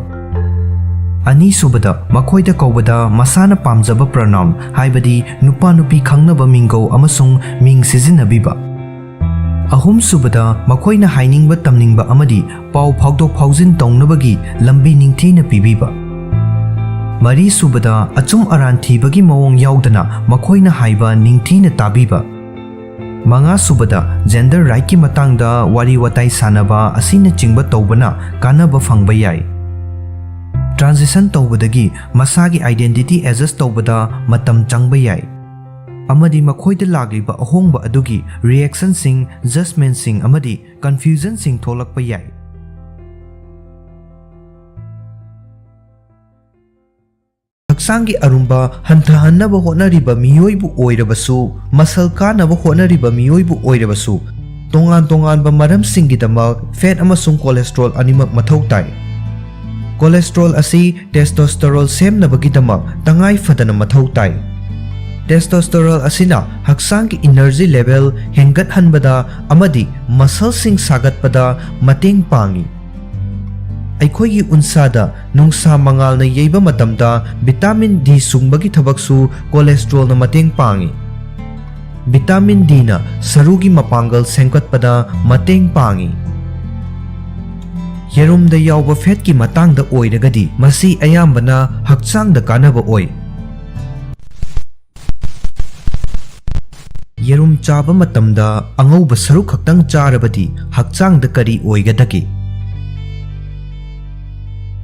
ꯑꯅꯤꯁꯨꯕꯗ, ꯃꯈꯣꯏꯗ ꯀꯧꯕꯗ ꯃꯁꯥꯅ ꯄꯥꯝꯖꯕ ꯄ꯭ꯔꯣꯅꯥꯎꯟ, ꯍꯥꯏꯕꯗꯤ ꯅꯨꯄꯥ ꯅꯨꯄꯤ ꯈꯪꯅꯕ ꯃꯤꯡꯒꯧ ꯑꯃꯁꯨꯡ ꯃꯤꯡ ꯁꯤꯖꯤꯟꯅꯕꯤꯕ꯫ ꯑꯍꯨꯝꯁꯨꯕꯗ, ꯃꯈꯣꯏꯅ ꯍꯥꯏꯅꯤꯡꯕ, ꯇꯝꯅꯤꯡꯕ ꯑꯃꯗꯤ ꯄꯥꯎ ꯐꯥꯎꯗꯣꯛ ꯐꯥꯎꯖꯤꯟ ꯇꯧꯅꯕꯒꯤ ꯂꯝꯕꯤ ꯅꯤꯡꯊꯤꯅ ꯄꯤꯕꯤꯕ꯫ ꯃꯔꯤꯁꯨꯕꯗ, ꯑꯆꯨꯝ ꯑꯔꯥꯟ ꯊꯤꯕꯒꯤ ꯃꯑꯣꯡ ꯌꯥꯎꯗꯅ ꯃꯈꯣꯏꯅ ꯍꯥꯏꯕ ꯅꯤꯡꯊꯤꯅ ꯇꯥꯕꯤꯕ꯫ ꯃꯉꯥꯁꯨꯕꯗ, ꯖꯦꯟꯗꯔ ꯔꯥꯏꯠꯀꯤ ꯃꯇꯥꯡꯗ ꯋꯥꯔꯤ ꯋꯥꯇꯥꯏ ꯁꯥꯟꯅꯕ ꯑꯁꯤꯅꯆꯤꯡꯕ ꯇꯧꯕꯅ ꯀꯥꯟꯅꯕ ꯐꯪꯕ ꯌꯥꯏ꯫ ꯇ꯭ꯔꯥꯟꯖꯤꯁꯟ ꯇꯧꯕꯗꯒꯤ ꯃꯁꯥꯒꯤ ꯑꯥꯏꯗꯦꯟꯇꯤꯇꯤ ꯑꯦꯗꯖꯁ ꯇꯧꯕꯗ ꯃꯇꯝ ꯆꯪꯕ ꯌꯥꯏ, ꯑꯃꯗꯤ ꯃꯈꯣꯏꯗ ꯂꯥꯛꯂꯤꯕ ꯑꯍꯣꯡꯕ ꯑꯗꯨꯒꯤ ꯔꯤꯑꯦꯛꯁꯟꯁꯤꯡ, ꯖꯖꯃꯦꯟꯠꯁꯤꯡ ꯑꯃꯗꯤ ꯀꯟꯐ꯭ꯌꯨꯖꯟꯁꯤꯡ ꯊꯣꯛꯂꯛꯄ ꯌꯥꯏ꯫ ꯍꯛꯆꯥꯡꯒꯤ ꯑꯔꯨꯝꯕ ꯍꯟꯊꯍꯟꯅꯕ ꯍꯣꯠꯅꯔꯤꯕ ꯃꯤꯑꯣꯏꯕꯨ ꯑꯣꯏꯔꯕꯁꯨ, ꯃꯁꯜ ꯀꯥꯅꯕ ꯍꯣꯠꯅꯔꯤꯕ ꯃꯤꯑꯣꯏꯕꯨ ꯑꯣꯏꯔꯕꯁꯨ, ꯇꯣꯉꯥꯟ ꯇꯣꯉꯥꯟꯕ ꯃꯔꯝꯁꯤꯡꯒꯤꯗꯃꯛ ꯐꯦꯠ ꯑꯃꯁꯨꯡ ꯀꯣꯂꯦꯁꯇ꯭ꯔꯣꯜ ꯑꯅꯤꯃꯛ ꯃꯊꯧ ꯇꯥꯏ꯫ ꯀꯣꯂꯦꯁꯇ꯭ꯔꯣꯜ ꯑꯁꯤ ꯇꯦꯁꯇꯣꯁꯇꯦꯔꯣꯜ ꯁꯦꯝꯅꯕꯒꯤꯗꯃꯛ ꯇꯉꯥꯏ ꯐꯗꯅ ꯃꯊꯧ ꯇꯥꯏ꯫ ꯇꯦꯁꯇꯣꯁꯇꯦꯔꯣꯜ ꯑꯁꯤꯅ ꯍꯛꯆꯥꯡꯒꯤ ꯏꯅꯔꯖꯤ ꯂꯦꯚꯦꯜ ꯍꯦꯟꯒꯠꯍꯟꯕꯗ ꯑꯃꯗꯤ ꯃꯁꯜꯁꯤꯡ ꯁꯥꯒꯠꯄꯗ ꯃꯇꯦꯡ ꯄꯥꯡꯏ꯫ ꯑꯩꯈꯣꯏꯒꯤ ꯎꯟꯁꯥꯗ ꯅꯨꯡꯁꯥ ꯃꯉꯥꯜꯅ ꯌꯩꯕ ꯃꯇꯝꯗ ꯚꯤꯇꯥꯃꯤꯟ ꯗꯤ ꯁꯨꯡꯕꯒꯤ ꯊꯕꯛꯁꯨ ꯀꯣꯂꯦꯁꯇ꯭ꯔꯣꯜꯅ ꯃꯇꯦꯡ ꯄꯥꯡꯏ꯫ ꯚꯤꯇꯥꯃꯤꯟ ꯗꯤꯅ ꯁꯔꯨꯒꯤ ꯃꯄꯥꯡꯒꯜ ꯁꯦꯝꯒꯠꯄꯗ ꯃꯇꯦꯡ ꯄꯥꯡꯏ꯫ ꯌꯦꯔꯨꯝꯗ ꯌꯥꯎꯕ ꯐꯦꯠꯀꯤ ꯃꯇꯥꯡꯗ ꯑꯣꯏꯔꯒꯗꯤ, ꯃꯁꯤ ꯑꯌꯥꯝꯕꯅ ꯍꯛꯆꯥꯡꯗ ꯀꯥꯟꯅꯕ ꯑꯣꯏ꯫ ꯌꯦꯔꯨꯝ ꯆꯥꯕ ꯃꯇꯝꯗ ꯑꯉꯧꯕ ꯁꯔꯨꯛ ꯈꯛꯇꯪ ꯆꯥꯔꯕꯗꯤ ꯍꯛꯆꯥꯡꯗ ꯀꯔꯤ ꯑꯣꯏꯒꯗꯒꯦ?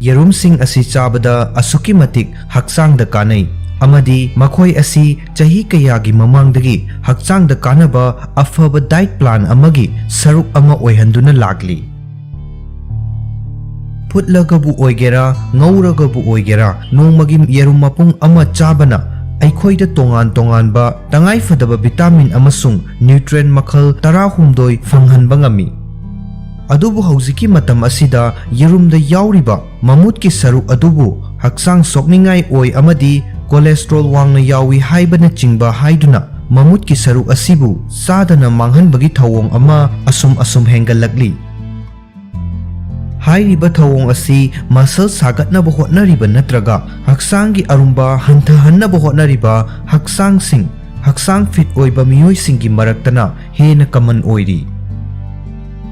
ꯌꯦꯔꯨꯝꯁꯤꯡ ꯑꯁꯤ ꯆꯥꯕꯗ ꯑꯁꯨꯛꯀꯤ ꯃꯇꯤꯛ ꯍꯛꯆꯥꯡꯗ ꯀꯥꯟꯅꯩ꯫ ꯑꯃꯗꯤ ꯃꯈꯣꯏ ꯑꯁꯤ ꯆꯍꯤ ꯀꯌꯥꯒꯤ ꯃꯃꯥꯡꯗꯒꯤ ꯍꯛꯆꯥꯡꯗ ꯀꯥꯟꯅꯕ ꯑꯐꯕ diet plan ꯑꯃꯒꯤ ꯁꯔꯨꯛ ꯑꯃ ꯑꯣꯏꯍꯟꯗꯨꯅ ꯂꯥꯛꯂꯤ꯫ ꯐꯨꯠꯂꯒꯕꯨ ꯑꯣꯏꯒꯦꯔꯥ, ꯉꯧꯔꯒꯕꯨ ꯑꯣꯏꯒꯦꯔꯥ, ꯅꯣꯡꯃꯒꯤ ꯌꯦꯔꯨꯝ ꯃꯄꯨꯝ ꯑꯃ ꯆꯥꯕꯅ ꯑꯩꯈꯣꯏꯗ ꯇꯣꯉꯥꯟ ꯇꯣꯉꯥꯟꯕ ꯇꯉꯥꯏꯐꯗꯕ vitamin ꯑꯃꯁꯨꯡ nutrient ꯃꯈꯜ ꯇꯔꯥꯍꯨꯝꯗꯣꯏ ꯐꯪꯍꯟꯕ ꯉꯝꯃꯤ꯫ ꯑꯗꯨꯕꯨ ꯍꯧꯖꯤꯛꯀꯤ ꯃꯇꯝ ꯑꯁꯤꯗ ꯌꯦꯔꯨꯝꯗ ꯌꯥꯎꯔꯤꯕ ꯃꯃꯨꯠꯀꯤ ꯁꯔꯨꯛ ꯑꯗꯨꯕꯨ ꯍꯛꯆꯥꯡ ꯁꯣꯛꯅꯤꯡꯉꯥꯏ ꯑꯣꯏ ꯑꯃꯗꯤ cholesterol ꯋꯥꯡꯅ ꯌꯥꯎꯏ ꯍꯥꯏꯕꯅꯆꯤꯡꯕ ꯍꯥꯏꯗꯨꯅ ꯃꯃꯨꯠꯀꯤ ꯁꯔꯨꯛ ꯑꯁꯤꯕꯨ ꯆꯥꯗꯅ ꯃꯥꯡꯍꯟꯕꯒꯤ ꯊꯧꯑꯣꯡ ꯑꯃ ꯑꯁꯨꯝ ꯑꯁꯨꯝ ꯍꯦꯟꯒꯠꯂꯛꯂꯤ꯫ ꯍꯥꯏꯔꯤꯕ ꯊꯧꯑꯣꯡ ꯑꯁꯤ muscle ꯁꯥꯒꯠꯅꯕ ꯍꯣꯠꯅꯔꯤꯕ ꯅꯠꯇ꯭ꯔꯒ ꯍꯛꯆꯥꯡꯒꯤ ꯑꯔꯨꯝꯕ ꯍꯟꯊꯍꯟꯅꯕ ꯍꯣꯠꯅꯔꯤꯕ ꯍꯛꯆꯥꯡꯁꯤꯡ, ꯍꯛꯆꯥꯡ fit ꯑꯣꯏꯕ ꯃꯤꯑꯣꯏꯁꯤꯡꯒꯤ ꯃꯔꯛꯇꯅ ꯍꯦꯟꯅ common ꯑꯣꯏꯔꯤ꯫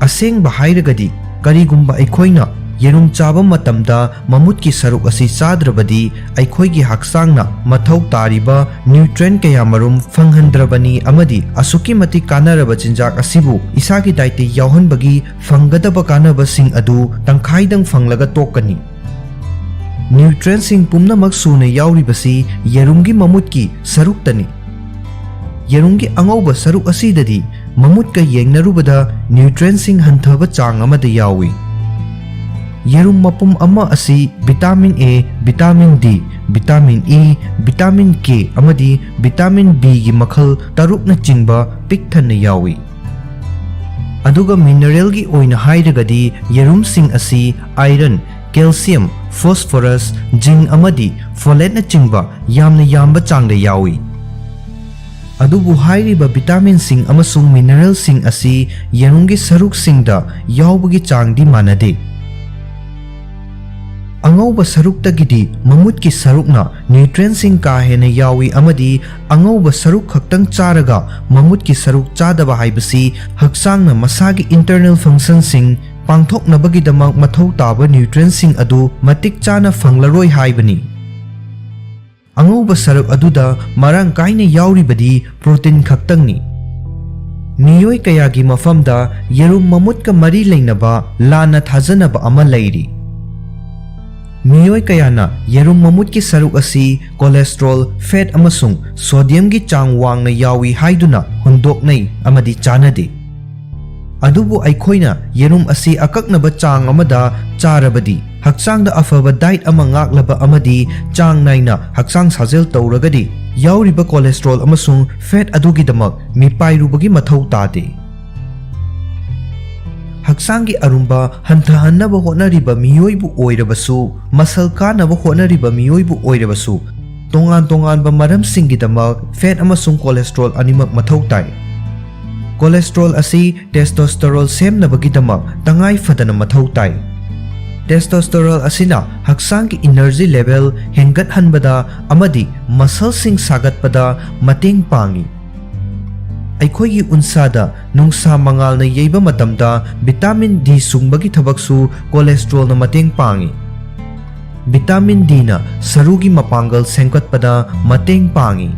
ꯑꯁꯦꯡꯕ ꯍꯥꯏꯔꯒꯗꯤ, ꯀꯔꯤꯒꯨꯝꯕ ꯑꯩꯈꯣꯏꯅ ꯌꯦꯔꯨꯝ ꯆꯥꯕ ꯃꯇꯝꯗ ꯃꯃꯨꯠꯀꯤ ꯁꯔꯨꯛ ꯑꯁꯤ ꯆꯥꯗ꯭ꯔꯕꯗꯤ, ꯑꯩꯈꯣꯏꯒꯤ ꯍꯛꯆꯥꯡꯅ ꯃꯊꯧ ꯇꯥꯔꯤꯕ nutrient ꯀꯌꯥꯃꯔꯨꯝ ꯐꯪꯍꯟꯗ꯭ꯔꯕꯅꯤ ꯑꯃꯗꯤ ꯑꯁꯨꯛꯀꯤ ꯃꯇꯤꯛ ꯀꯥꯟꯅꯔꯕ ꯆꯤꯟꯖꯥꯛ ꯑꯁꯤꯕꯨ ꯏꯁꯥꯒꯤ dietꯇ ꯌꯥꯎꯍꯟꯕꯒꯤ ꯐꯪꯒꯗꯕ ꯀꯥꯟꯅꯕꯁꯤꯡ ꯑꯗꯨ ꯇꯪꯈꯥꯏꯗꯪ ꯐꯪꯂꯒ ꯇꯣꯛꯀꯅꯤ꯫ Nutrientꯁꯤꯡ ꯄꯨꯝꯅꯃꯛ ꯁꯨꯅ ꯌꯥꯎꯔꯤꯕꯁꯤ ꯌꯦꯔꯨꯝꯒꯤ ꯃꯃꯨꯠꯀꯤ ꯁꯔꯨꯛꯇꯅꯤ꯫ ꯌꯦꯔꯨꯝꯒꯤ ꯑꯉꯧꯕ ꯁꯔꯨꯛ ꯑꯁꯤꯗꯗꯤ ꯃꯃꯨꯠꯀ ꯌꯦꯡꯅꯔꯨꯕꯗ nutrientꯁꯤꯡ ꯍꯟꯊꯕ ꯆꯥꯡ ꯑꯃꯗ ꯌꯥꯎꯏ꯫ ꯌꯦꯔꯨꯝ ꯃꯄꯨꯝ ꯑꯃ ꯑꯁꯤ vitamin A, vitamin D, vitamin E, vitamin K ꯑꯃꯗꯤ vitamin Bꯒꯤ ꯃꯈꯜ ꯇꯔꯨꯛꯅꯆꯤꯡꯕ ꯄꯤꯛ ꯊꯟꯅ ꯌꯥꯎꯏ꯫ ꯑꯗꯨꯒ mineralꯒꯤ ꯑꯣꯏꯅ ꯍꯥꯏꯔꯒꯗꯤ ꯌꯦꯔꯨꯝꯁꯤꯡ ꯑꯁꯤ iron, calcium, phosphorus, zinc ꯑꯃꯗꯤ folateꯅꯆꯤꯡꯕ ꯌꯥꯝꯅ ꯌꯥꯝꯕ ꯆꯥꯡꯗ ꯌꯥꯎꯏ꯫ ꯑꯗꯨꯕꯨ ꯍꯥꯏꯔꯤꯕ vitaminꯁꯤꯡ ꯑꯃꯁꯨꯡ mineralꯁꯤꯡ ꯑꯁꯤ ꯌꯦꯔꯨꯝꯒꯤ ꯁꯔꯨꯛꯁꯤꯡꯗ ꯌꯥꯎꯕꯒꯤ ꯆꯥꯡꯗꯤ ꯃꯥꯟꯅꯗꯦ꯫ ꯑꯉꯧꯕ ꯁꯔꯨꯛꯇꯒꯤꯗꯤ ꯃꯃꯨꯠꯀꯤ ꯁꯔꯨꯛꯅ nutrientꯁꯤꯡ ꯀꯥ ꯍꯦꯟꯅ ꯌꯥꯎꯏ ꯑꯃꯗꯤ ꯑꯉꯧꯕ ꯁꯔꯨꯛ ꯈꯛꯇꯪ ꯆꯥꯔꯒ ꯃꯃꯨꯠꯀꯤ ꯁꯔꯨꯛ ꯆꯥꯗꯕ ꯍꯥꯏꯕꯁꯤ ꯍꯛꯆꯥꯡꯅ ꯃꯁꯥꯒꯤ internal functionꯁꯤꯡ ꯄꯥꯡꯊꯣꯛꯅꯕꯒꯤꯗꯃꯛ ꯃꯊꯧ ꯇꯥꯕ nutrientꯁꯤꯡ ꯑꯗꯨ ꯃꯇꯤꯛ ꯆꯥꯅ ꯐꯪꯂꯔꯣꯏ ꯍꯥꯏꯕꯅꯤ꯫ ꯑꯉꯧꯕ ꯁꯔꯨꯛ ꯑꯗꯨꯗ ꯃꯔꯥꯡ ꯀꯥꯏꯅ ꯌꯥꯎꯔꯤꯕꯗꯤ protein ꯈꯛꯇꯪꯅꯤ꯫ ꯃꯤꯑꯣꯏ ꯀꯌꯥꯒꯤ ꯃꯐꯝꯗ ꯌꯦꯔꯨꯝ ꯃꯃꯨꯠꯀ ꯃꯔꯤ ꯂꯩꯅꯕ ꯂꯥꯟꯅ ꯊꯥꯖꯅꯕ ꯑꯃ ꯂꯩꯔꯤ꯫ ꯃꯤꯑꯣꯏ ꯀꯌꯥꯅ ꯌꯦꯔꯨꯝ ꯃꯃꯨꯠꯀꯤ ꯁꯔꯨꯛ ꯑꯁꯤ cholesterol, fat ꯑꯃꯁꯨꯡ sodiumꯒꯤ ꯆꯥꯡ ꯋꯥꯡꯅ ꯌꯥꯎꯏ ꯍꯥꯏꯗꯨꯅ ꯍꯨꯟꯗꯣꯛꯅꯩ ꯑꯃꯗꯤ ꯆꯥꯅꯗꯦ꯫ ꯑꯗꯨꯕꯨ ꯑꯩꯈꯣꯏꯅ ꯌꯦꯔꯨꯝ ꯑꯁꯤ ꯑꯀꯛꯅꯕ ꯆꯥꯡ ꯑꯃꯗ ꯆꯥꯔꯕꯗꯤ, ꯍꯛꯆꯥꯡꯗ ꯑꯐꯕ diet ꯑꯃ ꯉꯥꯛꯂꯕ ꯑꯃꯗꯤ ꯆꯥꯡ ꯅꯥꯏꯅ ꯍꯛꯆꯥꯡ ꯁꯥꯖꯦꯜ ꯇꯧꯔꯒꯗꯤ, ꯌꯥꯎꯔꯤꯕ cholesterol ꯑꯃꯁꯨꯡ fat ꯑꯗꯨꯒꯤꯗꯃꯛ ꯃꯤꯄꯥꯏꯔꯨꯕꯒꯤ ꯃꯊꯧ ꯇꯥꯗꯦ꯫ ꯍꯛꯆꯥꯡꯒꯤ ꯑꯔꯨꯝꯕ ꯍꯟꯊꯍꯟꯅꯕ ꯍꯣꯠꯅꯔꯤꯕ ꯃꯤꯑꯣꯏꯕꯨ ꯑꯣꯏꯔꯕꯁꯨ, muscle ꯀꯥꯅꯕ ꯍꯣꯠꯅꯔꯤꯕ ꯃꯤꯑꯣꯏꯕꯨ ꯑꯣꯏꯔꯕꯁꯨ, ꯇꯣꯉꯥꯟ ꯇꯣꯉꯥꯟꯕ ꯃꯔꯝꯁꯤꯡꯒꯤꯗꯃꯛ fat ꯑꯃꯁꯨꯡ cholesterol ꯑꯅꯤꯃꯛ ꯃꯊꯧ ꯇꯥꯏ꯫ Cholesterol ꯑꯁꯤ testosterone ꯁꯦꯝꯅꯕꯒꯤꯗꯃꯛ ꯇꯉꯥꯏ ꯐꯗꯅ ꯃꯊꯧ ꯇꯥꯏ꯫ Testosterone ꯑꯁꯤꯅ ꯍꯛꯆꯥꯡꯒꯤ energy level ꯍꯦꯟꯒꯠꯍꯟꯕꯗ ꯑꯃꯗꯤ muscleꯁꯤꯡ ꯁꯥꯒꯠꯄꯗ ꯃꯇꯦꯡ ꯄꯥꯡꯏ꯫ ꯑꯩꯈꯣꯏꯒꯤ ꯎꯟꯁꯥꯗ ꯅꯨꯡꯁꯥ ꯃꯉꯥꯜꯅ ꯌꯩꯕ ꯃꯇꯝꯗ vitamin D ꯁꯨꯡꯕꯒꯤ ꯊꯕꯛꯁꯨ cholesterolꯅ ꯃꯇꯦꯡ ꯄꯥꯡꯏ꯫ Vitamin Dꯅ ꯁꯔꯨꯒꯤ ꯃꯄꯥꯡꯒꯜ ꯁꯦꯝꯒꯠꯄꯗ ꯃꯇꯦꯡ ꯄꯥꯡꯏ꯫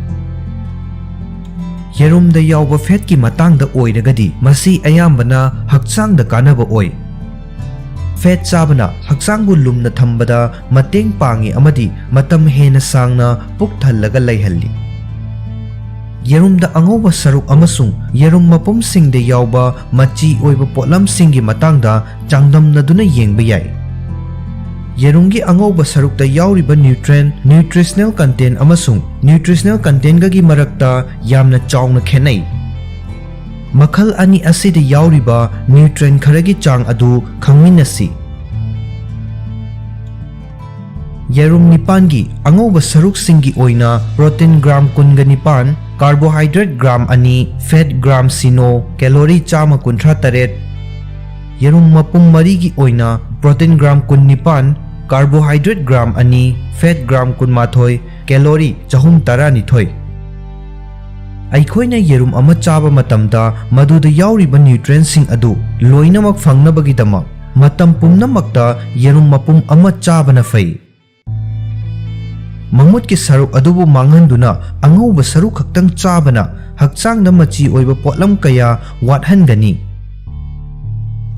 ꯌꯦꯔꯨꯝꯗ ꯌꯥꯎꯕ fatꯀꯤ ꯃꯇꯥꯡꯗ ꯑꯣꯏꯔꯒꯗꯤ, ꯃꯁꯤ ꯑꯌꯥꯝꯕꯅ ꯍꯛꯆꯥꯡꯗ ꯀꯥꯟꯅꯕ ꯑꯣꯏ꯫ Fat ꯆꯥꯕꯅ ꯍꯛꯆꯥꯡꯕꯨ ꯂꯨꯝꯅ ꯊꯝꯕꯗ ꯃꯇꯦꯡ ꯄꯥꯡꯏ ꯑꯃꯗꯤ ꯃꯇꯝ ꯍꯦꯟꯅ ꯁꯥꯡꯅ ꯄꯨꯛ ꯊꯜꯂꯒ ꯂꯩꯍꯜꯂꯤ꯫ ꯌꯦꯔꯨꯝꯗ ꯑꯉꯧꯕ ꯁꯔꯨꯛ ꯑꯃꯁꯨꯡ ꯌꯦꯔꯨꯝ ꯃꯄꯨꯝꯁꯤꯡꯗ ꯌꯥꯎꯕ ꯃꯆꯤ ꯑꯣꯏꯕ ꯄꯣꯠꯂꯝꯁꯤꯡꯒꯤ ꯃꯇꯥꯡꯗ ꯆꯥꯡꯗꯝꯅꯗꯨꯅ ꯌꯦꯡꯕ ꯌꯥꯏ꯫ ꯌꯦꯔꯨꯝꯒꯤ ꯑꯉꯧꯕ ꯁꯔꯨꯛꯇ ꯌꯥꯎꯔꯤꯕ nutrient, nutritional content ꯑꯃꯁꯨꯡ nutritional contentꯒꯒꯤ ꯃꯔꯛꯇ ꯌꯥꯝꯅ ꯆꯥꯎꯅ ꯈꯦꯠꯅꯩ꯫ ꯃꯈꯜ ꯑꯅꯤ ꯑꯁꯤꯗ ꯌꯥꯎꯔꯤꯕ nutrient ꯈꯔꯒꯤ ꯆꯥꯡ ꯑꯗꯨ ꯈꯪꯃꯤꯟꯅꯁꯤ꯫ ꯌꯦꯔꯨꯝ ꯅꯤꯄꯥꯟꯒꯤ ꯑꯉꯧꯕ ꯁꯔꯨꯛꯁꯤꯡꯒꯤ ꯑꯣꯏꯅ protein gram ꯀꯨꯟꯒ ꯅꯤꯄꯥꯟ, carbohydrate gram ꯑꯅꯤ, fat gram ꯁꯤꯅꯣ, calorie ꯆꯥꯝꯃ ꯀꯨꯟꯊ꯭ꯔꯥ ꯇꯔꯦꯠ꯫ ꯌꯦꯔꯨꯝ ꯃꯄꯨꯝ ꯃꯔꯤꯒꯤ ꯑꯣꯏꯅ protein gram ꯀꯨꯟꯅꯤꯄꯥꯟ, carbohydrate gram ꯑꯅꯤ, fat gram ꯀꯨꯟꯃꯥꯊꯣꯏ, calorie ꯆꯍꯨꯝ ꯇꯔꯥꯅꯤꯊꯣꯏ꯫ ꯑꯩꯈꯣꯏꯅ ꯌꯦꯔꯨꯝ ꯑꯃ ꯆꯥꯕ ꯃꯇꯝꯗ ꯃꯗꯨꯗ ꯌꯥꯎꯔꯤꯕ nutrientꯁꯤꯡ ꯑꯗꯨ ꯂꯣꯏꯅꯃꯛ ꯐꯪꯅꯕꯒꯤꯗꯃꯛ, ꯃꯇꯝ ꯄꯨꯝꯅꯃꯛꯇ ꯌꯦꯔꯨꯝ ꯃꯄꯨꯝ ꯑꯃ ꯆꯥꯕꯅ ꯐꯩ꯫ ꯃꯃꯨꯠꯀꯤ ꯁꯔꯨꯛ ꯑꯗꯨꯕꯨ ꯃꯥꯡꯍꯟꯗꯨꯅ ꯑꯉꯧꯕ ꯁꯔꯨꯛ ꯈꯛꯇꯪ ꯆꯥꯕꯅ ꯍꯛꯆꯥꯡꯗ ꯃꯆꯤ ꯑꯣꯏꯕ ꯄꯣꯠꯂꯝ ꯀꯌꯥ ꯋꯥꯠꯍꯟꯒꯅꯤ꯫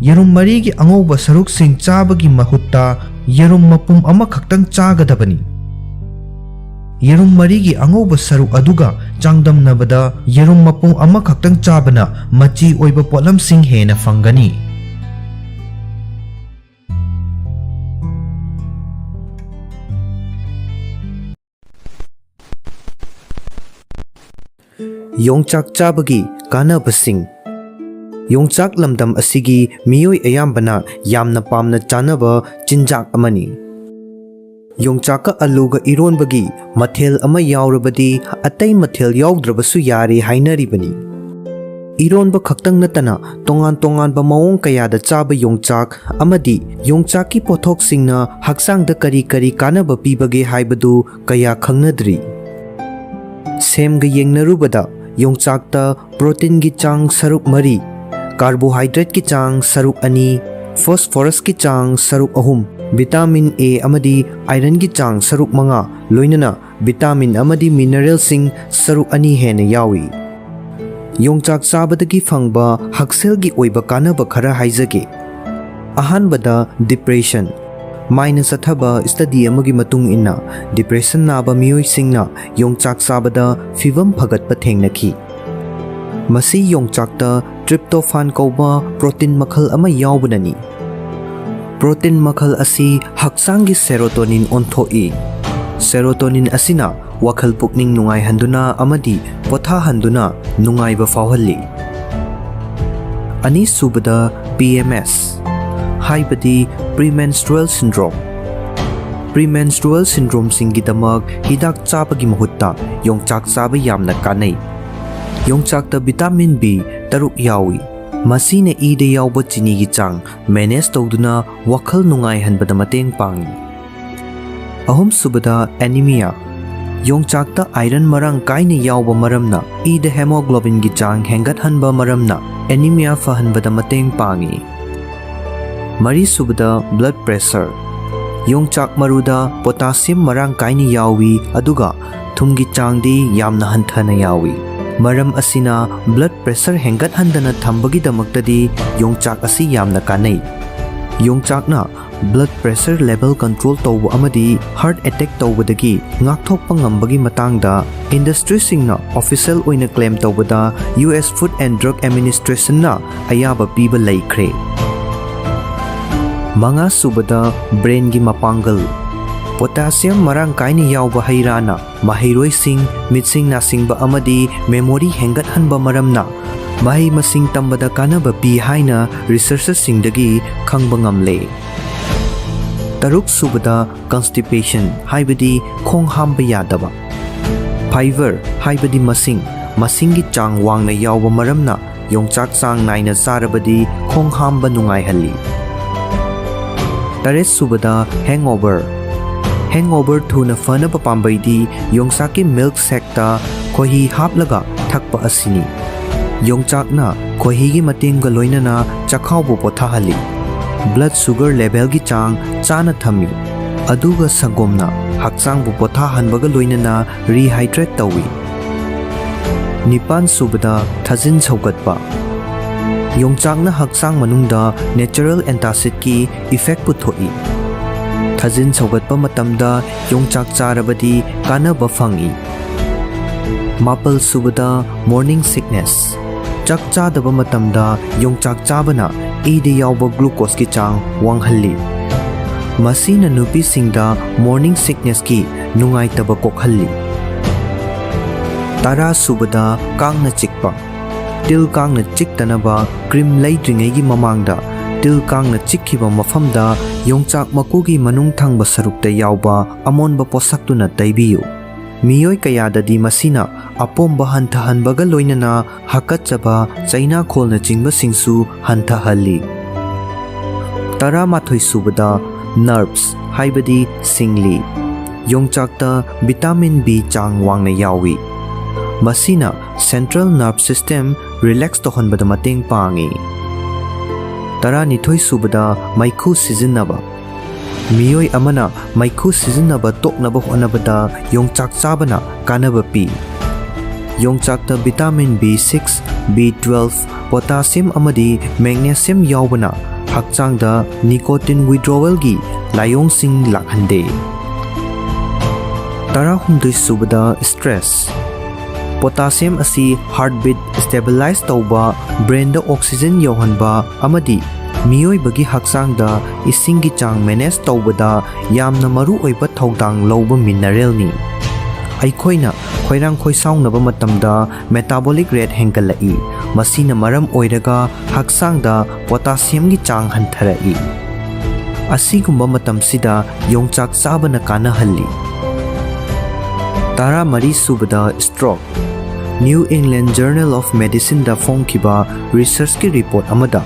ꯌꯦꯔꯨꯝ ꯃꯔꯤꯒꯤ ꯑꯉꯧꯕ ꯁꯔꯨꯛꯁꯤꯡ ꯆꯥꯕꯒꯤ ꯃꯍꯨꯠꯇ, ꯌꯦꯔꯨꯝ ꯃꯄꯨꯝ ꯑꯃꯈꯛꯇꯪ ꯆꯥꯒꯗꯕꯅꯤ꯫ ꯌꯦꯔꯨꯝ ꯃꯔꯤꯒꯤ ꯑꯉꯧꯕ ꯁꯔꯨꯛ ꯑꯗꯨꯒ ꯆꯥꯡꯗꯝꯅꯕꯗ ꯌꯦꯔꯨꯝ ꯃꯄꯨꯝ ꯑꯃꯈꯛꯇꯪ ꯆꯥꯕꯅ ꯃꯆꯤ ꯑꯣꯏꯕ ꯄꯣꯠꯂꯝꯁꯤꯡ ꯍꯦꯟꯅ ꯐꯪꯒꯅꯤ꯫ ꯌꯣꯡꯆꯥꯛ ꯆꯥꯕꯒꯤ ꯀꯥꯟꯅꯕꯁꯤꯡ꯫ ꯌꯣꯡꯆꯥꯛ ꯂꯝꯗꯝ ꯑꯁꯤꯒꯤ ꯃꯤꯑꯣꯏ ꯑꯌꯥꯝꯕꯅ ꯌꯥꯝꯅ ꯄꯥꯝꯅ ꯆꯥꯅꯕ ꯆꯤꯟꯖꯥꯛ ꯑꯃꯅꯤ꯫ ꯌꯣꯡꯆꯥꯛꯀ ꯑꯂꯨꯒ ꯏꯔꯣꯟꯕꯒꯤ ꯃꯊꯦꯜ ꯑꯃ ꯌꯥꯎꯔꯕꯗꯤ ꯑꯇꯩ ꯃꯊꯦꯜ ꯌꯥꯎꯗ꯭ꯔꯕꯁꯨ ꯌꯥꯔꯦ ꯍꯥꯏꯅꯔꯤꯕꯅꯤ꯫ ꯏꯔꯣꯟꯕ ꯈꯛꯇꯪ ꯅꯠꯇꯅ ꯇꯣꯉꯥꯟ ꯇꯣꯉꯥꯟꯕ ꯃꯑꯣꯡ ꯀꯌꯥꯗ ꯆꯥꯕ ꯌꯣꯡꯆꯥꯛ ꯑꯃꯗꯤ ꯌꯣꯡꯆꯥꯛꯀꯤ ꯄꯣꯠꯊꯣꯛꯁꯤꯡꯅ ꯍꯛꯆꯥꯡꯗ ꯀꯔꯤ ꯀꯔꯤ ꯀꯥꯟꯅꯕ ꯄꯤꯕꯒꯦ ꯍꯥꯏꯕꯗꯨ ꯀꯌꯥ ꯈꯪꯅꯗ꯭ꯔꯤ꯫ ꯁꯦꯝꯒ ꯌꯦꯡꯅꯔꯨꯕꯗ ꯌꯣꯡꯆꯥꯛꯇ ꯄ꯭ꯔꯣꯇꯤꯟꯒꯤ ꯆꯥꯡ ꯁꯔꯨꯛ ꯃꯔꯤ, ꯀꯥꯔꯕꯣꯍꯥꯏꯗ꯭ꯔꯦꯠꯀꯤ ꯆꯥꯡ ꯁꯔꯨꯛ ꯑꯅꯤ, ꯐꯣꯁꯐꯣꯔꯁꯀꯤ ꯆꯥꯡ ꯁꯔꯨꯛ ꯑꯍꯨꯝ, ꯚꯤꯇꯥꯃꯤꯟ ꯑꯦ ꯑꯃꯗꯤ ꯑꯥꯏꯔꯟꯒꯤ ꯆꯥꯡ ꯁꯔꯨꯛ ꯃꯉꯥ, ꯂꯣꯏꯅꯅ ꯚꯤꯇꯥꯃꯤꯟ ꯑꯃꯗꯤ ꯃꯤꯅꯔꯦꯜꯁꯤꯡ ꯁꯔꯨꯛ ꯑꯅꯤ ꯍꯦꯟꯅ ꯌꯥꯎꯏ꯫ ꯌꯣꯡꯆꯥꯛ ꯆꯥꯕꯗꯒꯤ ꯐꯪꯕ ꯍꯛꯁꯦꯜꯒꯤ ꯑꯣꯏꯕ ꯀꯥꯟꯅꯕ ꯈꯔ ꯍꯥꯏꯖꯒꯦ꯫ ꯑꯍꯥꯟꯕꯗ, ꯗꯤꯄ꯭ꯔꯦꯁꯟ꯫ ꯃꯥꯏꯅ ꯆꯠꯊꯕ ꯁ꯭ꯇꯗꯤ ꯑꯃꯒꯤ ꯃꯇꯨꯡ ꯏꯟꯅ, ꯗꯤꯄ꯭ꯔꯦꯁꯟ ꯅꯥꯕ ꯃꯤꯑꯣꯏꯁꯤꯡꯅ ꯌꯣꯡꯆꯥꯛ ꯆꯥꯕꯗ ꯐꯤꯚꯝ ꯐꯒꯠꯄ ꯊꯦꯡꯅꯈꯤ꯫ ꯃꯁꯤ ꯌꯣꯡꯆꯥꯛꯇ ꯇ꯭ꯔꯤꯞꯇꯣꯐꯥꯟ ꯀꯧꯕ ꯄ꯭ꯔꯣꯇꯤꯟ ꯃꯈꯜ ꯑꯃ ꯌꯥꯎꯕꯅꯅꯤ꯫ ꯄ꯭ꯔꯣꯇꯤꯟ ꯃꯈꯜ ꯑꯁꯤ ꯍꯛꯆꯥꯡꯒꯤ ꯁꯦꯔꯣꯇꯣꯅꯤꯟ ꯑꯣꯟꯊꯣꯛꯏ꯫ ꯁꯦꯔꯣꯇꯣꯅꯤꯟ ꯑꯁꯤꯅ ꯋꯥꯈꯜ ꯄꯨꯛꯅꯤꯡ ꯅꯨꯡꯉꯥꯏꯍꯟꯗꯨꯅ ꯑꯃꯗꯤ ꯄꯣꯊꯥꯍꯟꯗꯨꯅ ꯅꯨꯡꯉꯥꯏꯕ ꯐꯥꯎꯍꯜꯂꯤ꯫ ꯑꯅꯤꯁꯨꯕꯗ, ꯄꯤ ꯑꯦꯝ ꯑꯦꯁ, ꯍꯥꯏꯕꯗꯤ premenstrual syndrome꯫ Premenstrual syndromeꯁꯤꯡꯒꯤꯗꯃꯛ ꯍꯤꯗꯥꯛ ꯆꯥꯕꯒꯤ ꯃꯍꯨꯠꯇ ꯌꯣꯡꯆꯥꯛ ꯆꯥꯕ ꯌꯥꯝꯅ ꯀꯥꯟꯅꯩ꯫ ꯌꯣꯡꯆꯥꯛꯇ ꯚꯤꯇꯥꯃꯤꯟ ꯕꯤ ꯇꯔꯨꯛ ꯌꯥꯎꯏ꯫ ꯃꯁꯤꯅ ꯏꯗ ꯌꯥꯎꯕ ꯆꯤꯅꯤꯒꯤ ꯆꯥꯡ ꯃꯦꯅꯦꯖ ꯇꯧꯗꯨꯅ ꯋꯥꯈꯜ ꯅꯨꯡꯉꯥꯏꯍꯟꯕꯗ ꯃꯇꯦꯡ ꯄꯥꯡꯏ꯫ ꯑꯍꯨꯝꯁꯨꯕꯗ, ꯑꯦꯅꯤꯃꯤꯌꯥ꯫ ꯌꯣꯡꯆꯥꯛꯇ ꯑꯥꯏꯔꯟ ꯃꯔꯥꯡ ꯀꯥꯏꯅ ꯌꯥꯎꯕ ꯃꯔꯝꯅ ꯏꯗ ꯍꯦꯃꯣꯒ꯭ꯂꯣꯕꯤꯟꯒꯤ ꯆꯥꯡ ꯍꯦꯟꯒꯠꯍꯟꯕ ꯃꯔꯝꯅ ꯑꯦꯅꯤꯃꯤꯌꯥ ꯐꯍꯟꯕꯗ ꯃꯇꯦꯡ ꯄꯥꯡꯏ꯫ ꯃꯔꯤꯁꯨꯕꯗ, ꯕ꯭ꯂꯗ ꯄ꯭ꯔꯦꯁꯔ꯫ ꯌꯣꯡꯆꯥꯛ ꯃꯔꯨꯗ ꯄꯣꯇꯥꯁꯤꯌꯝ ꯃꯔꯥꯡ ꯀꯥꯏꯅ ꯌꯥꯎꯏ, ꯑꯗꯨꯒ ꯊꯨꯝꯒꯤ ꯆꯥꯡꯗꯤ ꯌꯥꯝꯅ ꯍꯟꯊꯅ ꯌꯥꯎꯏ꯫ ꯃꯔꯝ ꯑꯁꯤꯅ ꯕ꯭ꯂꯗ ꯄ꯭ꯔꯦꯁꯔ ꯍꯦꯟꯒꯠꯍꯟꯗꯅ ꯊꯝꯕꯒꯤꯗꯃꯛꯇꯗꯤ ꯌꯣꯡꯆꯥꯛ ꯑꯁꯤ ꯌꯥꯝꯅ ꯀꯥꯟꯅꯩ꯫ ꯌꯣꯡꯆꯥꯛꯅ blood pressure level control ꯇꯧꯕ ꯑꯃꯗꯤ heart attack ꯇꯧꯕꯗꯒꯤ ꯉꯥꯛꯊꯣꯛꯄ ꯉꯝꯕꯒꯤ ꯃꯇꯥꯡꯗ industryꯁꯤꯡꯅ official ꯑꯣꯏꯅ claim ꯇꯧꯕꯗ U S Food and Drug Administrationꯅ ꯑꯌꯥꯕ ꯄꯤꯕ ꯂꯩꯈ꯭ꯔꯦ꯫ ꯃꯉꯥ ꯁꯨꯕꯗ, brainꯒꯤ ꯃꯄꯥꯡꯒꯜ꯫ Potassium ꯃꯔꯥꯡ ꯀꯥꯏꯅ ꯌꯥꯎꯕ ꯍꯩ ꯔꯥꯅ ꯃꯍꯩꯔꯣꯏꯁꯤꯡ, ꯃꯤꯠꯁꯤꯡ ꯅꯥꯁꯤꯡꯕ ꯑꯃꯗꯤ memory ꯍꯦꯟꯒꯠꯍꯟꯕ ꯃꯔꯝꯅ ꯃꯍꯩ ꯃꯁꯤꯡ ꯇꯝꯕꯗ ꯀꯥꯟꯅꯕ ꯄꯤ ꯍꯥꯏꯅ researchꯁꯤꯡꯗꯒꯤ ꯈꯪꯕ ꯉꯝꯂꯦ꯫ ꯇꯔꯨꯛ ꯁꯨꯕꯗ, constipation ꯍꯥꯏꯕꯗꯤ ꯈꯣꯡ ꯍꯥꯝꯕ ꯌꯥꯗꯕ꯫ Fiber ꯍꯥꯏꯕꯗꯤ ꯃꯁꯤꯡ, ꯃꯁꯤꯡꯒꯤ ꯆꯥꯡ ꯋꯥꯡꯅ ꯌꯥꯎꯕ ꯃꯔꯝꯅ ꯌꯣꯡꯆꯥꯛ ꯆꯥꯡ ꯅꯥꯏꯅ ꯆꯥꯔꯕꯗꯤ ꯈꯣꯡ ꯍꯥꯝꯕ ꯅꯨꯡꯉꯥꯏꯍꯜꯂꯤ꯫ ꯇꯔꯦꯠ ꯁꯨꯕꯗ, hangover꯫ Hangover ꯊꯨꯅ ꯐꯅꯕ ꯄꯥꯝꯕꯩꯗꯤ ꯌꯣꯡꯆꯥꯛꯀꯤ milk shakeꯇ ꯈꯣꯏꯍꯤ ꯍꯥꯞꯂꯒ ꯊꯛꯄ ꯑꯁꯤꯅꯤ꯫ ꯌꯣꯡꯆꯥꯛꯅ ꯈꯣꯏꯍꯤꯒꯤ ꯃꯇꯦꯡꯒ ꯂꯣꯏꯅꯅ ꯆꯈꯥꯎꯕꯨ ꯄꯣꯊꯥꯍꯜꯂꯤ꯫ Blood sugar levelꯒꯤ ꯆꯥꯡ ꯆꯥꯅ ꯊꯝꯃꯤ꯫ ꯑꯗꯨꯒ ꯁꯪꯒꯣꯝꯅ ꯍꯛꯆꯥꯡꯕꯨ ꯄꯣꯊꯥꯍꯟꯕꯒ ꯂꯣꯏꯅꯅ rehydrate ꯇꯧꯏ꯫ ꯅꯤꯄꯥꯟ ꯁꯨꯕꯗ, ꯊꯥꯖꯤꯟ ꯁꯧꯒꯠꯄ꯫ ꯌꯣꯡꯆꯥꯛꯅ ꯍꯛꯆꯥꯡ ꯃꯅꯨꯡꯗ natural antacidꯀꯤ effect ꯄꯨꯊꯣꯛꯏ꯫ ꯊꯥꯖꯤꯟ ꯁꯧꯒꯠꯄ ꯃꯇꯝꯗ ꯌꯣꯡꯆꯥꯛ ꯆꯥꯔꯕꯗꯤ ꯀꯥꯟꯅꯕ ꯐꯪꯏ꯫ ꯃꯥꯄꯜ ꯁꯨꯕꯗ, morning sickness꯫ ꯆꯥꯛ ꯆꯥꯗꯕ ꯃꯇꯝꯗ ꯌꯣꯡꯆꯥꯛ ꯆꯥꯕꯅ ꯏꯗ ꯌꯥꯎꯕ glucoseꯀꯤ ꯆꯥꯡ ꯋꯥꯡꯍꯜꯂꯤ꯫ ꯃꯁꯤꯅ ꯅꯨꯄꯤꯁꯤꯡꯗ morning sicknessꯀꯤ ꯅꯨꯡꯉꯥꯏꯇꯕ ꯀꯣꯛꯍꯜꯂꯤ꯫ ꯇꯔꯥ ꯁꯨꯕꯗ, ꯀꯥꯡꯅ ꯆꯤꯛꯄ꯫ ꯇꯤꯜ ꯀꯥꯡꯅ ꯆꯤꯛꯇꯅꯕ cream ꯂꯩꯗ꯭ꯔꯤꯉꯩꯒꯤ ꯃꯃꯥꯡꯗ ꯇꯤꯜ ꯀꯥꯡꯅ ꯆꯤꯛꯈꯤꯕ ꯃꯐꯝꯗ ꯌꯣꯡꯆꯥꯛ ꯃꯀꯨꯒꯤ ꯃꯅꯨꯡ ꯊꯪꯕ ꯁꯔꯨꯛꯇ ꯌꯥꯎꯕ ꯑꯃꯣꯟꯕ ꯄꯣꯠꯁꯛꯇꯨꯅ ꯇꯩꯕꯤꯌꯨ꯫ ꯃꯤꯑꯣꯏ ꯀꯌꯥꯗꯗꯤ ꯃꯁꯤꯅ ꯑꯄꯣꯝꯕ ꯍꯟꯊꯍꯟꯕꯒ ꯂꯣꯏꯅꯅ ꯍꯥꯀꯠꯆꯕ, ꯆꯩꯅꯥꯈꯣꯜꯅꯆꯤꯡꯕꯁꯤꯡꯁꯨ ꯍꯟꯊꯍꯜꯂꯤ꯫ ꯇꯔꯥꯃꯥꯊꯣꯏ ꯁꯨꯕꯗ, nerves ꯍꯥꯏꯕꯗꯤ ꯁꯤꯡꯂꯤ꯫ ꯌꯣꯡꯆꯥꯛꯇ vitamin B ꯆꯥꯡ ꯋꯥꯡꯅ ꯌꯥꯎꯏ꯫ ꯃꯁꯤꯅ central nerve system relax ꯇꯧꯍꯟꯕꯗ ꯃꯇꯦꯡ ꯄꯥꯡꯏ꯫ ꯇꯔꯥꯅꯤꯊꯣꯏ ꯁꯨꯕꯗ, ꯃꯩꯈꯨ ꯁꯤꯖꯤꯟꯅꯕ꯫ ꯃꯤꯑꯣꯏ ꯑꯃꯅ ꯃꯩꯈꯨ ꯁꯤꯖꯤꯟꯅꯕ ꯇꯣꯛꯅꯕ ꯍꯣꯠꯅꯕꯗ ꯌꯣꯡꯆꯥꯛ ꯆꯥꯕꯅ ꯀꯥꯟꯅꯕ ꯄꯤ꯫ ꯌꯣꯡꯆꯥꯛꯇ vitamin B six, B twelve, potassium ꯑꯃꯗꯤ magnesium ꯌꯥꯎꯕꯅ ꯍꯛꯆꯥꯡꯗ nicotine withdrawalꯒꯤ ꯂꯥꯏꯑꯣꯡꯁꯤꯡ ꯂꯥꯛꯍꯟꯗꯦ꯫ ꯇꯔꯥꯍꯨꯝꯗꯣꯏ ꯁꯨꯕꯗ stress꯫ Potassium ꯑꯁꯤ heartbeat stabilize ꯇꯧꯕ, brainꯗ oxygen ꯌꯧꯍꯟꯕ ꯑꯃꯗꯤ ꯃꯤꯑꯣꯏꯕꯒꯤ ꯍꯛꯆꯥꯡꯗ ꯏꯁꯤꯡꯒꯤ ꯆꯥꯡ manage ꯇꯧꯕꯗ ꯌꯥꯝꯅ ꯃꯔꯨ ꯑꯣꯏꯕ ꯊꯧꯗꯥꯡ ꯂꯧꯕ mineralꯅꯤ꯫ ꯑꯩꯈꯣꯏꯅ ꯈꯣꯏꯔꯥꯡ ꯈꯣꯏꯁꯥꯎꯅꯕ ꯃꯇꯝꯗ metabolic rate ꯍꯦꯟꯒꯠꯂꯛꯏ, ꯃꯁꯤꯅ ꯃꯔꯝ ꯑꯣꯏꯔꯒ ꯍꯛꯆꯥꯡꯗ potassiumꯒꯤ ꯆꯥꯡ ꯍꯟꯊꯔꯛꯏ꯫ ꯑꯁꯤꯒꯨꯝꯕ ꯃꯇꯝꯁꯤꯗ ꯌꯣꯡꯆꯥꯛ ꯆꯥꯕꯅ ꯀꯥꯟꯅꯍꯜꯂꯤ꯫ ꯇꯔꯥꯃꯔꯤ ꯁꯨꯕꯗ stroke꯫ New England Journal of Medicineꯗ ꯐꯣꯡꯈꯤꯕ researchꯀꯤ report ꯑꯃꯗ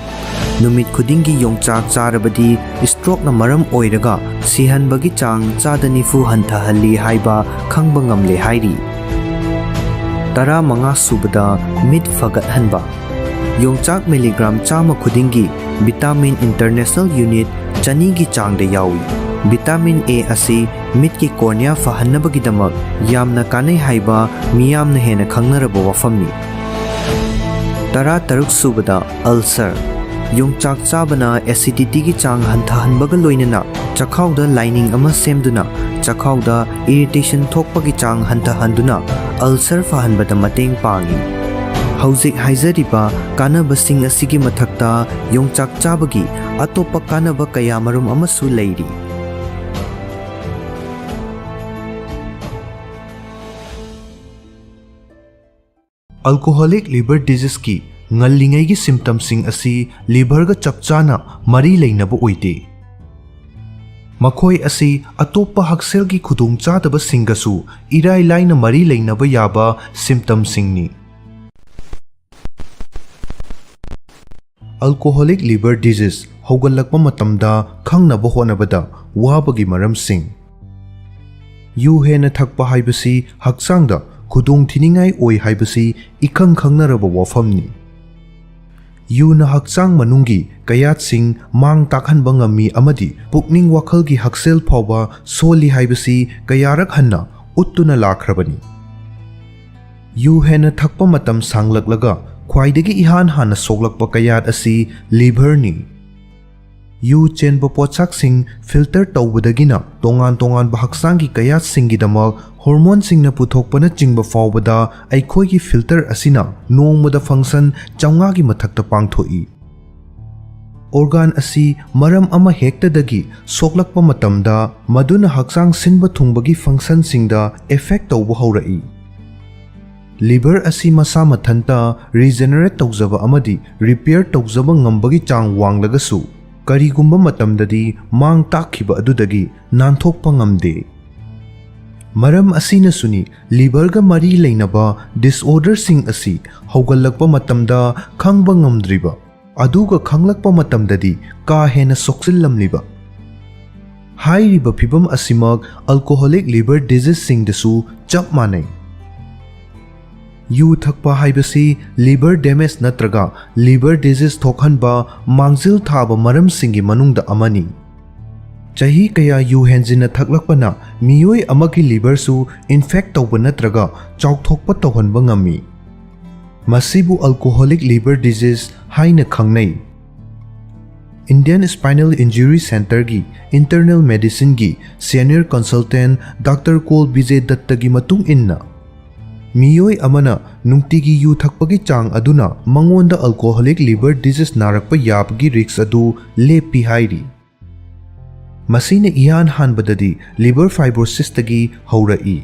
ꯅꯨꯃꯤꯠ ꯈꯨꯗꯤꯡꯒꯤ ꯌꯣꯡꯆꯥꯛ ꯆꯥꯔꯕꯗꯤ strokeꯅ ꯃꯔꯝ ꯑꯣꯏꯔꯒ ꯁꯤꯍꯟꯕꯒꯤ ꯆꯥꯡ ꯆꯥꯗ ꯅꯤꯐꯨ ꯍꯟꯊꯍꯜꯂꯤ ꯍꯥꯏꯕ ꯈꯪꯕ ꯉꯝꯂꯦ ꯍꯥꯏꯔꯤ꯫ ꯇꯔꯥꯃꯉꯥ ꯁꯨꯕꯗ ꯃꯤꯠ ꯐꯒꯠꯍꯟꯕ꯫ ꯌꯣꯡꯆꯥꯛ milligram ꯆꯥꯝꯃ ꯈꯨꯗꯤꯡꯒꯤ vitamin international unit ꯆꯅꯤꯒꯤ ꯆꯥꯡꯗ ꯌꯥꯎꯏ꯫ Vitamin A ꯑꯁꯤ ꯃꯤꯠꯀꯤ cornea ꯐꯍꯟꯅꯕꯒꯤꯗꯃꯛ ꯌꯥꯝꯅ ꯀꯥꯟꯅꯩ ꯍꯥꯏꯕ ꯃꯤꯌꯥꯝꯅ ꯍꯦꯟꯅ ꯈꯪꯅꯔꯕ ꯋꯥꯐꯝꯅꯤ꯫ ꯇꯔꯥꯇꯔꯨꯛ ꯁꯨꯕꯗ ulcer꯫ ꯌꯣꯡꯆꯥꯛ ꯆꯥꯕꯅ acidityꯒꯤ ꯆꯥꯡ ꯍꯟꯊꯍꯟꯕꯒ ꯂꯣꯏꯅꯅ ꯆꯈꯥꯎꯗ lining ꯑꯃ ꯁꯦꯝꯗꯨꯅ ꯆꯈꯥꯎꯗ irritation ꯊꯣꯛꯄꯒꯤ ꯆꯥꯡ ꯍꯟꯊꯍꯟꯗꯨꯅ ulcer ꯐꯍꯟꯕꯗ ꯃꯇꯦꯡ ꯄꯥꯡꯏ꯫ ꯍꯧꯖꯤꯛ ꯍꯥꯏꯖꯔꯤꯕ ꯀꯥꯟꯅꯕꯁꯤꯡ ꯑꯁꯤꯒꯤ ꯃꯊꯛꯇ ꯌꯣꯡꯆꯥꯛ ꯆꯥꯕꯒꯤ ꯑꯇꯣꯞꯄ ꯀꯥꯟꯅꯕ ꯀꯌꯥꯃꯔꯨꯝ ꯑꯃꯁꯨ ꯂꯩꯔꯤ꯫ Alcoholic liver diseaseꯀꯤ ꯉꯜꯂꯤꯉꯩꯒꯤ symptomꯁꯤꯡ ꯑꯁꯤ liverꯒ ꯆꯞ ꯆꯥꯅ ꯃꯔꯤ ꯂꯩꯅꯕ ꯑꯣꯏꯗꯦ꯫ ꯃꯈꯣꯏ ꯑꯁꯤ ꯑꯇꯣꯞꯄ ꯍꯛꯁꯦꯜꯒꯤ ꯈꯨꯗꯣꯡꯆꯥꯗꯕꯁꯤꯡꯒꯁꯨ ꯏꯔꯥꯏ ꯂꯥꯏꯅ ꯃꯔꯤ ꯂꯩꯅꯕ ꯌꯥꯕ symptomꯁꯤꯡꯅꯤ꯫ Alcoholic liver disease ꯍꯧꯒꯠꯂꯛꯄ ꯃꯇꯝꯗ ꯈꯪꯅꯕ ꯍꯣꯠꯅꯕꯗ ꯋꯥꯕꯒꯤ ꯃꯔꯝꯁꯤꯡ꯫ ꯌꯨ ꯍꯦꯟꯅ ꯊꯛꯄ ꯍꯥꯏꯕꯁꯤ ꯍꯛꯆꯥꯡꯗ ꯈꯨꯗꯣꯡꯊꯤꯅꯤꯡꯉꯥꯏ ꯑꯣꯏ ꯍꯥꯏꯕꯁꯤ ꯏꯈꯪ ꯈꯪꯅꯔꯕ ꯋꯥꯐꯝꯅꯤ꯫ ꯌꯨꯅ ꯍꯛꯆꯥꯡ ꯃꯅꯨꯡꯒꯤ ꯀꯌꯥꯠꯁꯤꯡ ꯃꯥꯡ ꯇꯥꯛꯍꯟꯕ ꯉꯝꯃꯤ ꯑꯃꯗꯤ ꯄꯨꯛꯅꯤꯡ ꯋꯥꯈꯜꯒꯤ ꯍꯛꯁꯦꯜ ꯐꯥꯎꯕ ꯁꯣꯜꯂꯤ ꯍꯥꯏꯕꯁꯤ ꯀꯌꯥꯔꯛ ꯍꯟꯅ ꯎꯠꯇꯨꯅ ꯂꯥꯛꯈ꯭ꯔꯕꯅꯤ꯫ ꯌꯨ ꯍꯦꯟꯅ ꯊꯛꯄ ꯃꯇꯝ ꯁꯥꯡꯂꯛꯂꯒ ꯈ꯭ꯋꯥꯏꯗꯒꯤ ꯏꯍꯥꯟ ꯍꯥꯟꯅ ꯁꯣꯛꯂꯛꯄ ꯀꯌꯥꯠ ꯑꯁꯤ liverꯅꯤ꯫ ꯌꯨ ꯆꯦꯟꯕ ꯄꯣꯠꯁꯛꯁꯤꯡ ꯐꯤꯜꯇꯔ ꯇꯧꯕꯗꯒꯤꯅ ꯇꯣꯉꯥꯟ ꯇꯣꯉꯥꯟꯕ ꯍꯛꯆꯥꯡꯒꯤ ꯀꯌꯥꯠꯁꯤꯡꯒꯤꯗꯃꯛ ꯍꯣꯔꯃꯣꯟꯁꯤꯡꯅ ꯄꯨꯊꯣꯛꯄꯅꯆꯤꯡꯕ ꯐꯥꯎꯕꯗ ꯑꯩꯈꯣꯏꯒꯤ ꯐꯤꯜꯇꯔ ꯑꯁꯤꯅ ꯅꯣꯡꯃꯗ ꯐꯪꯁꯟ ꯆꯥꯝꯃꯉꯥꯒꯤ ꯃꯊꯛꯇ ꯄꯥꯡꯊꯣꯛꯏ꯫ ꯑꯣꯔꯒꯥꯟ ꯑꯁꯤ ꯃꯔꯝ ꯑꯃ ꯍꯦꯛꯇꯗꯒꯤ ꯁꯣꯛꯂꯛꯄ ꯃꯇꯝꯗ, ꯃꯗꯨꯅ ꯍꯛꯆꯥꯡ ꯁꯤꯟꯕ ꯊꯨꯡꯕꯒꯤ ꯐꯪꯁꯟꯁꯤꯡꯗ ꯑꯦꯐꯦꯛ ꯇꯧꯕ ꯍꯧꯔꯛꯏ꯫ ꯂꯤꯚꯔ ꯑꯁꯤ ꯃꯁꯥ ꯃꯊꯟꯇ ꯔꯤꯖꯦꯅꯔꯦꯠ ꯇꯧꯖꯕ ꯑꯃꯗꯤ ꯔꯤꯄꯤꯌꯔ ꯇꯧꯖꯕ ꯉꯝꯕꯒꯤ ꯆꯥꯡ ꯋꯥꯡꯂꯒꯁꯨ, ꯀꯔꯤꯒꯨꯝꯕ ꯃꯇꯝꯗꯗꯤ ꯃꯥꯡ ꯇꯥꯛꯈꯤꯕ ꯑꯗꯨꯗꯒꯤ ꯅꯥꯟꯊꯣꯛꯄ ꯉꯝꯗꯦ꯫ ꯃꯔꯝ ꯑꯁꯤꯅꯁꯨꯅꯤ, ꯂꯤꯚꯔꯒ ꯃꯔꯤ ꯂꯩꯅꯕ ꯗꯤꯁꯑꯣꯔꯗꯔꯁꯤꯡ ꯑꯁꯤ ꯍꯧꯒꯠꯂꯛꯄ ꯃꯇꯝꯗ ꯈꯪꯕ ꯉꯝꯗ꯭ꯔꯤꯕ, ꯑꯗꯨꯒ ꯈꯪꯂꯛꯄ ꯃꯇꯝꯗꯗꯤ ꯀꯥ ꯍꯦꯟꯅ ꯁꯣꯛꯆꯤꯜꯂꯝꯂꯤꯕ꯫ ꯍꯥꯏꯔꯤꯕ ꯐꯤꯚꯝ ꯑꯁꯤꯃꯛ ꯑꯜꯀꯣꯍꯣꯂꯤꯛ ꯂꯤꯚꯔ ꯗꯤꯖꯤꯖꯁꯤꯡꯗꯁꯨ ꯆꯞ ꯃꯥꯟꯅꯩ꯫ ꯌꯨ ꯊꯛꯄ ꯍꯥꯏꯕꯁꯤ ꯂꯤꯚꯔ ꯗꯦꯃꯦꯖ ꯅꯠꯇ꯭ꯔꯒ ꯂꯤꯚꯔ ꯗꯤꯖꯤꯖ ꯊꯣꯛꯍꯟꯕ ꯃꯥꯡꯖꯤꯜ ꯊꯥꯕ ꯃꯔꯝꯁꯤꯡꯒꯤ ꯃꯅꯨꯡꯗ ꯑꯃꯅꯤ꯫ ꯆꯍꯤ ꯀꯌꯥ ꯌꯨ ꯍꯦꯟꯖꯤꯟꯅ ꯊꯛꯂꯛꯄꯅ ꯃꯤꯑꯣꯏ ꯑꯃꯒꯤ ꯂꯤꯚꯔꯁꯨ ꯏꯟꯐꯦꯛ ꯇꯧꯕ ꯅꯠꯇ꯭ꯔꯒ ꯆꯥꯎꯊꯣꯛꯄ ꯇꯧꯍꯟꯕ ꯉꯝꯃꯤ꯫ ꯃꯁꯤꯕꯨ ꯑꯜꯀꯣꯍꯣꯂꯤꯛ ꯂꯤꯚꯔ ꯗꯤꯖꯤꯖ ꯍꯥꯏꯅ ꯈꯪꯅꯩ꯫ ꯏꯟꯗꯤꯌꯟ ꯁ꯭ꯄꯥꯏꯅꯦꯜ ꯏꯟꯖꯨꯔꯤ ꯁꯦꯟꯇꯔꯒꯤ ꯏꯟꯇꯔꯅꯦꯜ ꯃꯦꯗꯤꯁꯤꯟꯒꯤ senior consultant doctor col Bijay ꯗꯠꯇꯒꯤ ꯃꯇꯨꯡ ꯏꯟꯅ, ꯃꯤꯑꯣꯏ ꯑꯃꯅ ꯅꯨꯡꯇꯤꯒꯤ ꯌꯨ ꯊꯛꯄꯒꯤ ꯆꯥꯡ ꯑꯗꯨꯅ ꯃꯉꯣꯟꯗ ꯑꯜꯀꯣꯍꯣꯂꯤꯛ ꯂꯤꯚꯔ ꯗꯤꯖꯤꯖ ꯅꯥꯔꯛꯄ ꯌꯥꯕꯒꯤ ꯔꯤꯁ꯭ꯛ ꯑꯗꯨ ꯂꯦꯞꯄꯤ ꯍꯥꯏꯔꯤ꯫ ꯃꯁꯤꯅ ꯏꯍꯥꯟ ꯍꯥꯟꯕꯗꯗꯤ ꯂꯤꯚꯔ ꯐꯥꯏꯕ꯭ꯔꯣꯁꯤꯁꯇꯒꯤ ꯍꯧꯔꯛꯏ,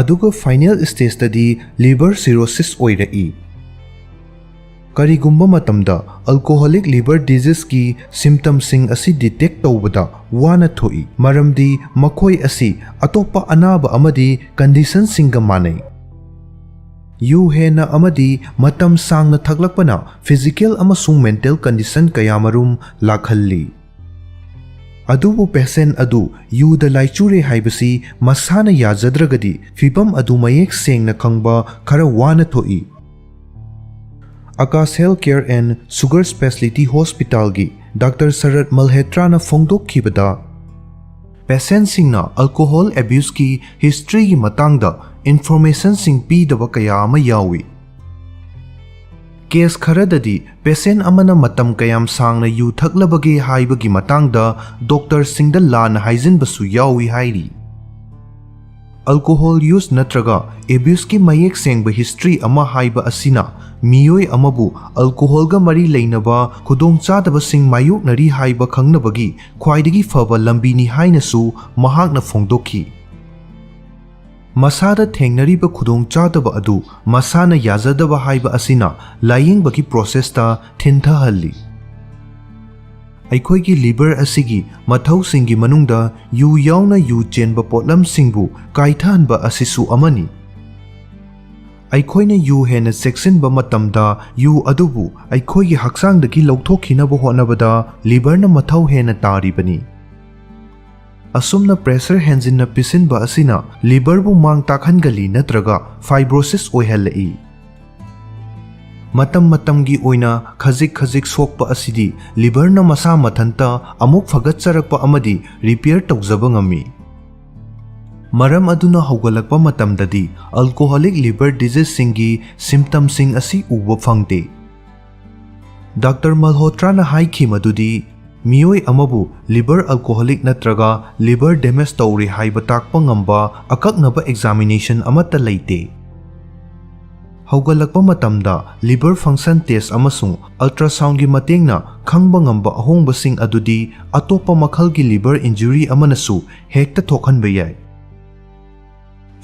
ꯑꯗꯨꯒ ꯐꯥꯏꯅꯦꯜ ꯁ꯭ꯇꯦꯖꯇꯗꯤ ꯂꯤꯚꯔ ꯁꯤꯔꯣꯁꯤꯁ ꯑꯣꯏꯔꯛꯏ꯫ ꯀꯔꯤꯒꯨꯝꯕ ꯃꯇꯝꯗ ꯑꯜꯀꯣꯍꯣꯂꯤꯛ ꯂꯤꯚꯔ ꯗꯤꯖꯤꯖꯀꯤ ꯁꯤꯝꯇꯝꯁꯤꯡ ꯑꯁꯤ ꯗꯤꯇꯦꯛ ꯇꯧꯕꯗ ꯋꯥꯅ ꯊꯣꯛꯏ, ꯃꯔꯝꯗꯤ ꯃꯈꯣꯏ ꯑꯁꯤ ꯑꯇꯣꯞꯄ ꯑꯅꯥꯕ ꯑꯃꯗꯤ ꯀꯟꯗꯤꯁꯟꯁꯤꯡꯒ ꯃꯥꯟꯅꯩ꯫ ꯌꯨ ꯍꯦꯟꯅ ꯑꯃꯗꯤ ꯃꯇꯝ ꯁꯥꯡꯅ ꯊꯛꯂꯛꯄꯅ ꯐꯤꯖꯤꯀꯦꯜ ꯑꯃꯁꯨꯡ ꯃꯦꯟꯇꯦꯜ ꯀꯟꯗꯤꯁꯟ ꯀꯌꯥꯃꯔꯨꯝ ꯂꯥꯛꯍꯜꯂꯤ꯫ ꯑꯗꯨꯕꯨ ꯄꯦꯁꯦꯟ ꯑꯗꯨ ꯌꯨꯗ ꯂꯥꯏꯆꯨꯔꯦ ꯍꯥꯏꯕꯁꯤ ꯃꯁꯥꯅ ꯌꯥꯖꯗ꯭ꯔꯒꯗꯤ ꯐꯤꯚꯝ ꯑꯗꯨ ꯃꯌꯦꯛ ꯁꯦꯡꯅ ꯈꯪꯕ ꯈꯔ ꯋꯥꯅ ꯊꯣꯛꯏ꯫ Akash health care and sugar speciality ꯍꯣꯁꯄꯤꯇꯥꯜꯒꯤ ꯗꯥꯛꯇꯔ ꯁꯔꯠ ꯃꯜꯍꯦꯇ꯭ꯔꯥꯅ ꯐꯣꯡꯗꯣꯛꯈꯤꯕꯗ, ꯄꯦꯁꯦꯟꯁꯤꯡꯅ ꯑꯜꯀꯣꯍꯣꯜ ꯑꯦꯕ꯭ꯌꯨꯁꯀꯤ ꯍꯤꯁꯇ꯭ꯔꯤꯒꯤ ꯃꯇꯥꯡꯗ ꯏꯟꯐꯣꯔꯃꯦꯁꯟꯁꯤꯡ ꯄꯤꯗꯕ ꯀꯌꯥ ꯑꯃ ꯌꯥꯎꯏ꯫ ꯀꯦꯁ ꯈꯔꯗꯗꯤ ꯄꯦꯁꯦꯟ ꯑꯃꯅ ꯃꯇꯝ ꯀꯌꯥꯝ ꯁꯥꯡꯅ ꯌꯨ ꯊꯛꯂꯕꯒꯦ ꯍꯥꯏꯕꯒꯤ ꯃꯇꯥꯡꯗ ꯗꯣꯛꯇꯔꯁꯤꯡꯗ ꯂꯥꯟꯅ ꯍꯥꯏꯖꯤꯟꯕꯁꯨ ꯌꯥꯎꯏ ꯍꯥꯏꯔꯤ꯫ ꯑꯜꯀꯣꯍꯣꯜ ꯌꯨꯁ ꯅꯠꯇ꯭ꯔꯒ ꯑꯦꯕ꯭ꯌꯨꯁꯀꯤ ꯃꯌꯦꯛ ꯁꯦꯡꯕ ꯍꯤꯁꯇ꯭ꯔꯤ ꯑꯃ ꯍꯥꯏꯕ ꯑꯁꯤꯅ ꯃꯤꯑꯣꯏ ꯑꯃꯕꯨ ꯑꯜꯀꯣꯍꯣꯜꯒ ꯃꯔꯤ ꯂꯩꯅꯕ ꯈꯨꯗꯣꯡꯆꯥꯗꯕꯁꯤꯡ ꯃꯥꯌꯣꯛꯅꯔꯤ ꯍꯥꯏꯕ ꯈꯪꯅꯕꯒꯤ ꯈ꯭ꯋꯥꯏꯗꯒꯤ ꯐꯕ ꯂꯝꯕꯤꯅꯤ ꯍꯥꯏꯅꯁꯨ ꯃꯍꯥꯛꯅ ꯐꯣꯡꯗꯣꯛꯈꯤ꯫ ꯃꯁꯥꯗ ꯊꯦꯡꯅꯔꯤꯕ ꯈꯨꯗꯣꯡꯆꯥꯗꯕ ꯑꯗꯨ ꯃꯁꯥꯅ ꯌꯥꯖꯗꯕ ꯍꯥꯏꯕ ꯑꯁꯤꯅ ꯂꯥꯌꯦꯡꯕꯒꯤ ꯄ꯭ꯔꯣꯁꯦꯁꯇ ꯊꯤꯟꯊꯍꯜꯂꯤ꯫ ꯑꯩꯈꯣꯏꯒꯤ ꯂꯤꯚꯔ ꯑꯁꯤꯒꯤ ꯃꯊꯧꯁꯤꯡꯒꯤ ꯃꯅꯨꯡꯗ ꯌꯨ ꯌꯥꯎꯅ ꯌꯨ ꯆꯦꯟꯕ ꯄꯣꯠꯂꯝꯁꯤꯡꯕꯨ ꯀꯥꯏꯊꯍꯟꯕ ꯑꯁꯤꯁꯨ ꯑꯃꯅꯤ꯫ ꯑꯩꯈꯣꯏꯅ ꯌꯨ ꯍꯦꯟꯅ ꯆꯦꯛꯁꯤꯟꯕ ꯃꯇꯝꯗ ꯌꯨ ꯑꯗꯨꯕꯨ ꯑꯩꯈꯣꯏꯒꯤ ꯍꯛꯆꯥꯡꯗꯒꯤ ꯂꯧꯊꯣꯛꯈꯤꯅꯕ ꯍꯣꯠꯅꯕꯗ ꯂꯤꯚꯔꯅ ꯃꯊꯧ ꯍꯦꯟꯅ ꯇꯥꯔꯤꯕꯅꯤ꯫ ꯑꯁꯨꯝꯅ ꯄ꯭ꯔꯦꯁꯔ ꯍꯦꯟꯖꯤꯟꯅ ꯄꯤꯁꯤꯟꯕ ꯑꯁꯤꯅ ꯂꯤꯚꯔꯕꯨ ꯃꯥꯡ ꯇꯥꯛꯍꯟꯒꯜꯂꯤ ꯅꯠꯇ꯭ꯔꯒ ꯐꯥꯏꯕ꯭ꯔꯣꯁꯤꯁ ꯑꯣꯏꯍꯜꯂꯛꯏ꯫ ꯃꯇꯝ ꯃꯇꯝꯒꯤ ꯑꯣꯏꯅ ꯈꯖꯤꯛ ꯈꯖꯤꯛ ꯁꯣꯛꯄ ꯑꯁꯤꯗꯤ ꯂꯤꯚꯔꯅ ꯃꯁꯥ ꯃꯊꯟꯇ ꯑꯃꯨꯛ ꯐꯒꯠꯆꯔꯛꯄ ꯑꯃꯗꯤ ꯔꯤꯄꯤꯌꯔ ꯇꯧꯖꯕ ꯉꯝꯃꯤ꯫ ꯃꯔꯝ ꯑꯗꯨꯅ ꯍꯧꯒꯠꯂꯛꯄ ꯃꯇꯝꯗꯗꯤ ꯑꯜꯀꯣꯍꯣꯂꯤꯛ ꯂꯤꯚꯔ ꯗꯤꯖꯤꯖꯁꯤꯡꯒꯤ ꯁꯤꯝꯇꯝꯁꯤꯡ ꯑꯁꯤ ꯎꯕ ꯐꯪꯗꯦ꯫ ꯗꯥꯛꯇꯔ ꯃꯜꯍꯣꯇ꯭ꯔꯥꯅ ꯍꯥꯏꯈꯤ ꯃꯗꯨꯗꯤ ꯃꯤꯑꯣꯏ ꯑꯃꯕꯨ ꯂꯤꯚꯔ ꯑꯜꯀꯣꯍꯣꯂꯤꯛ ꯅꯠꯇ꯭ꯔꯒ ꯂꯤꯚꯔ ꯗꯦꯃꯦꯖ ꯇꯧꯔꯦ ꯍꯥꯏꯕ ꯇꯥꯛꯄ ꯉꯝꯕ ꯑꯀꯛꯅꯕ ꯑꯦꯛꯖꯥꯃꯤꯅꯦꯁꯟ ꯑꯃꯠꯇ ꯂꯩꯇꯦ꯫ ꯍꯧꯒꯠꯂꯛꯄ ꯃꯇꯝꯗ ꯂꯤꯚꯔ ꯐꯪꯁꯟ ꯇꯦꯁ ꯑꯃꯁꯨꯡ ꯑꯜꯇ꯭ꯔꯥꯁꯥꯎꯟꯒꯤ ꯃꯇꯦꯡꯅ ꯈꯪꯕ ꯉꯝꯕ ꯑꯍꯣꯡꯕꯁꯤꯡ ꯑꯗꯨꯗꯤ ꯑꯇꯣꯞꯄ ꯃꯈꯜꯒꯤ ꯂꯤꯚꯔ ꯏꯟꯖꯨꯔꯤ ꯑꯃꯅꯁꯨ ꯍꯦꯛꯇ ꯊꯣꯛꯍꯟꯕ ꯌꯥꯏ꯫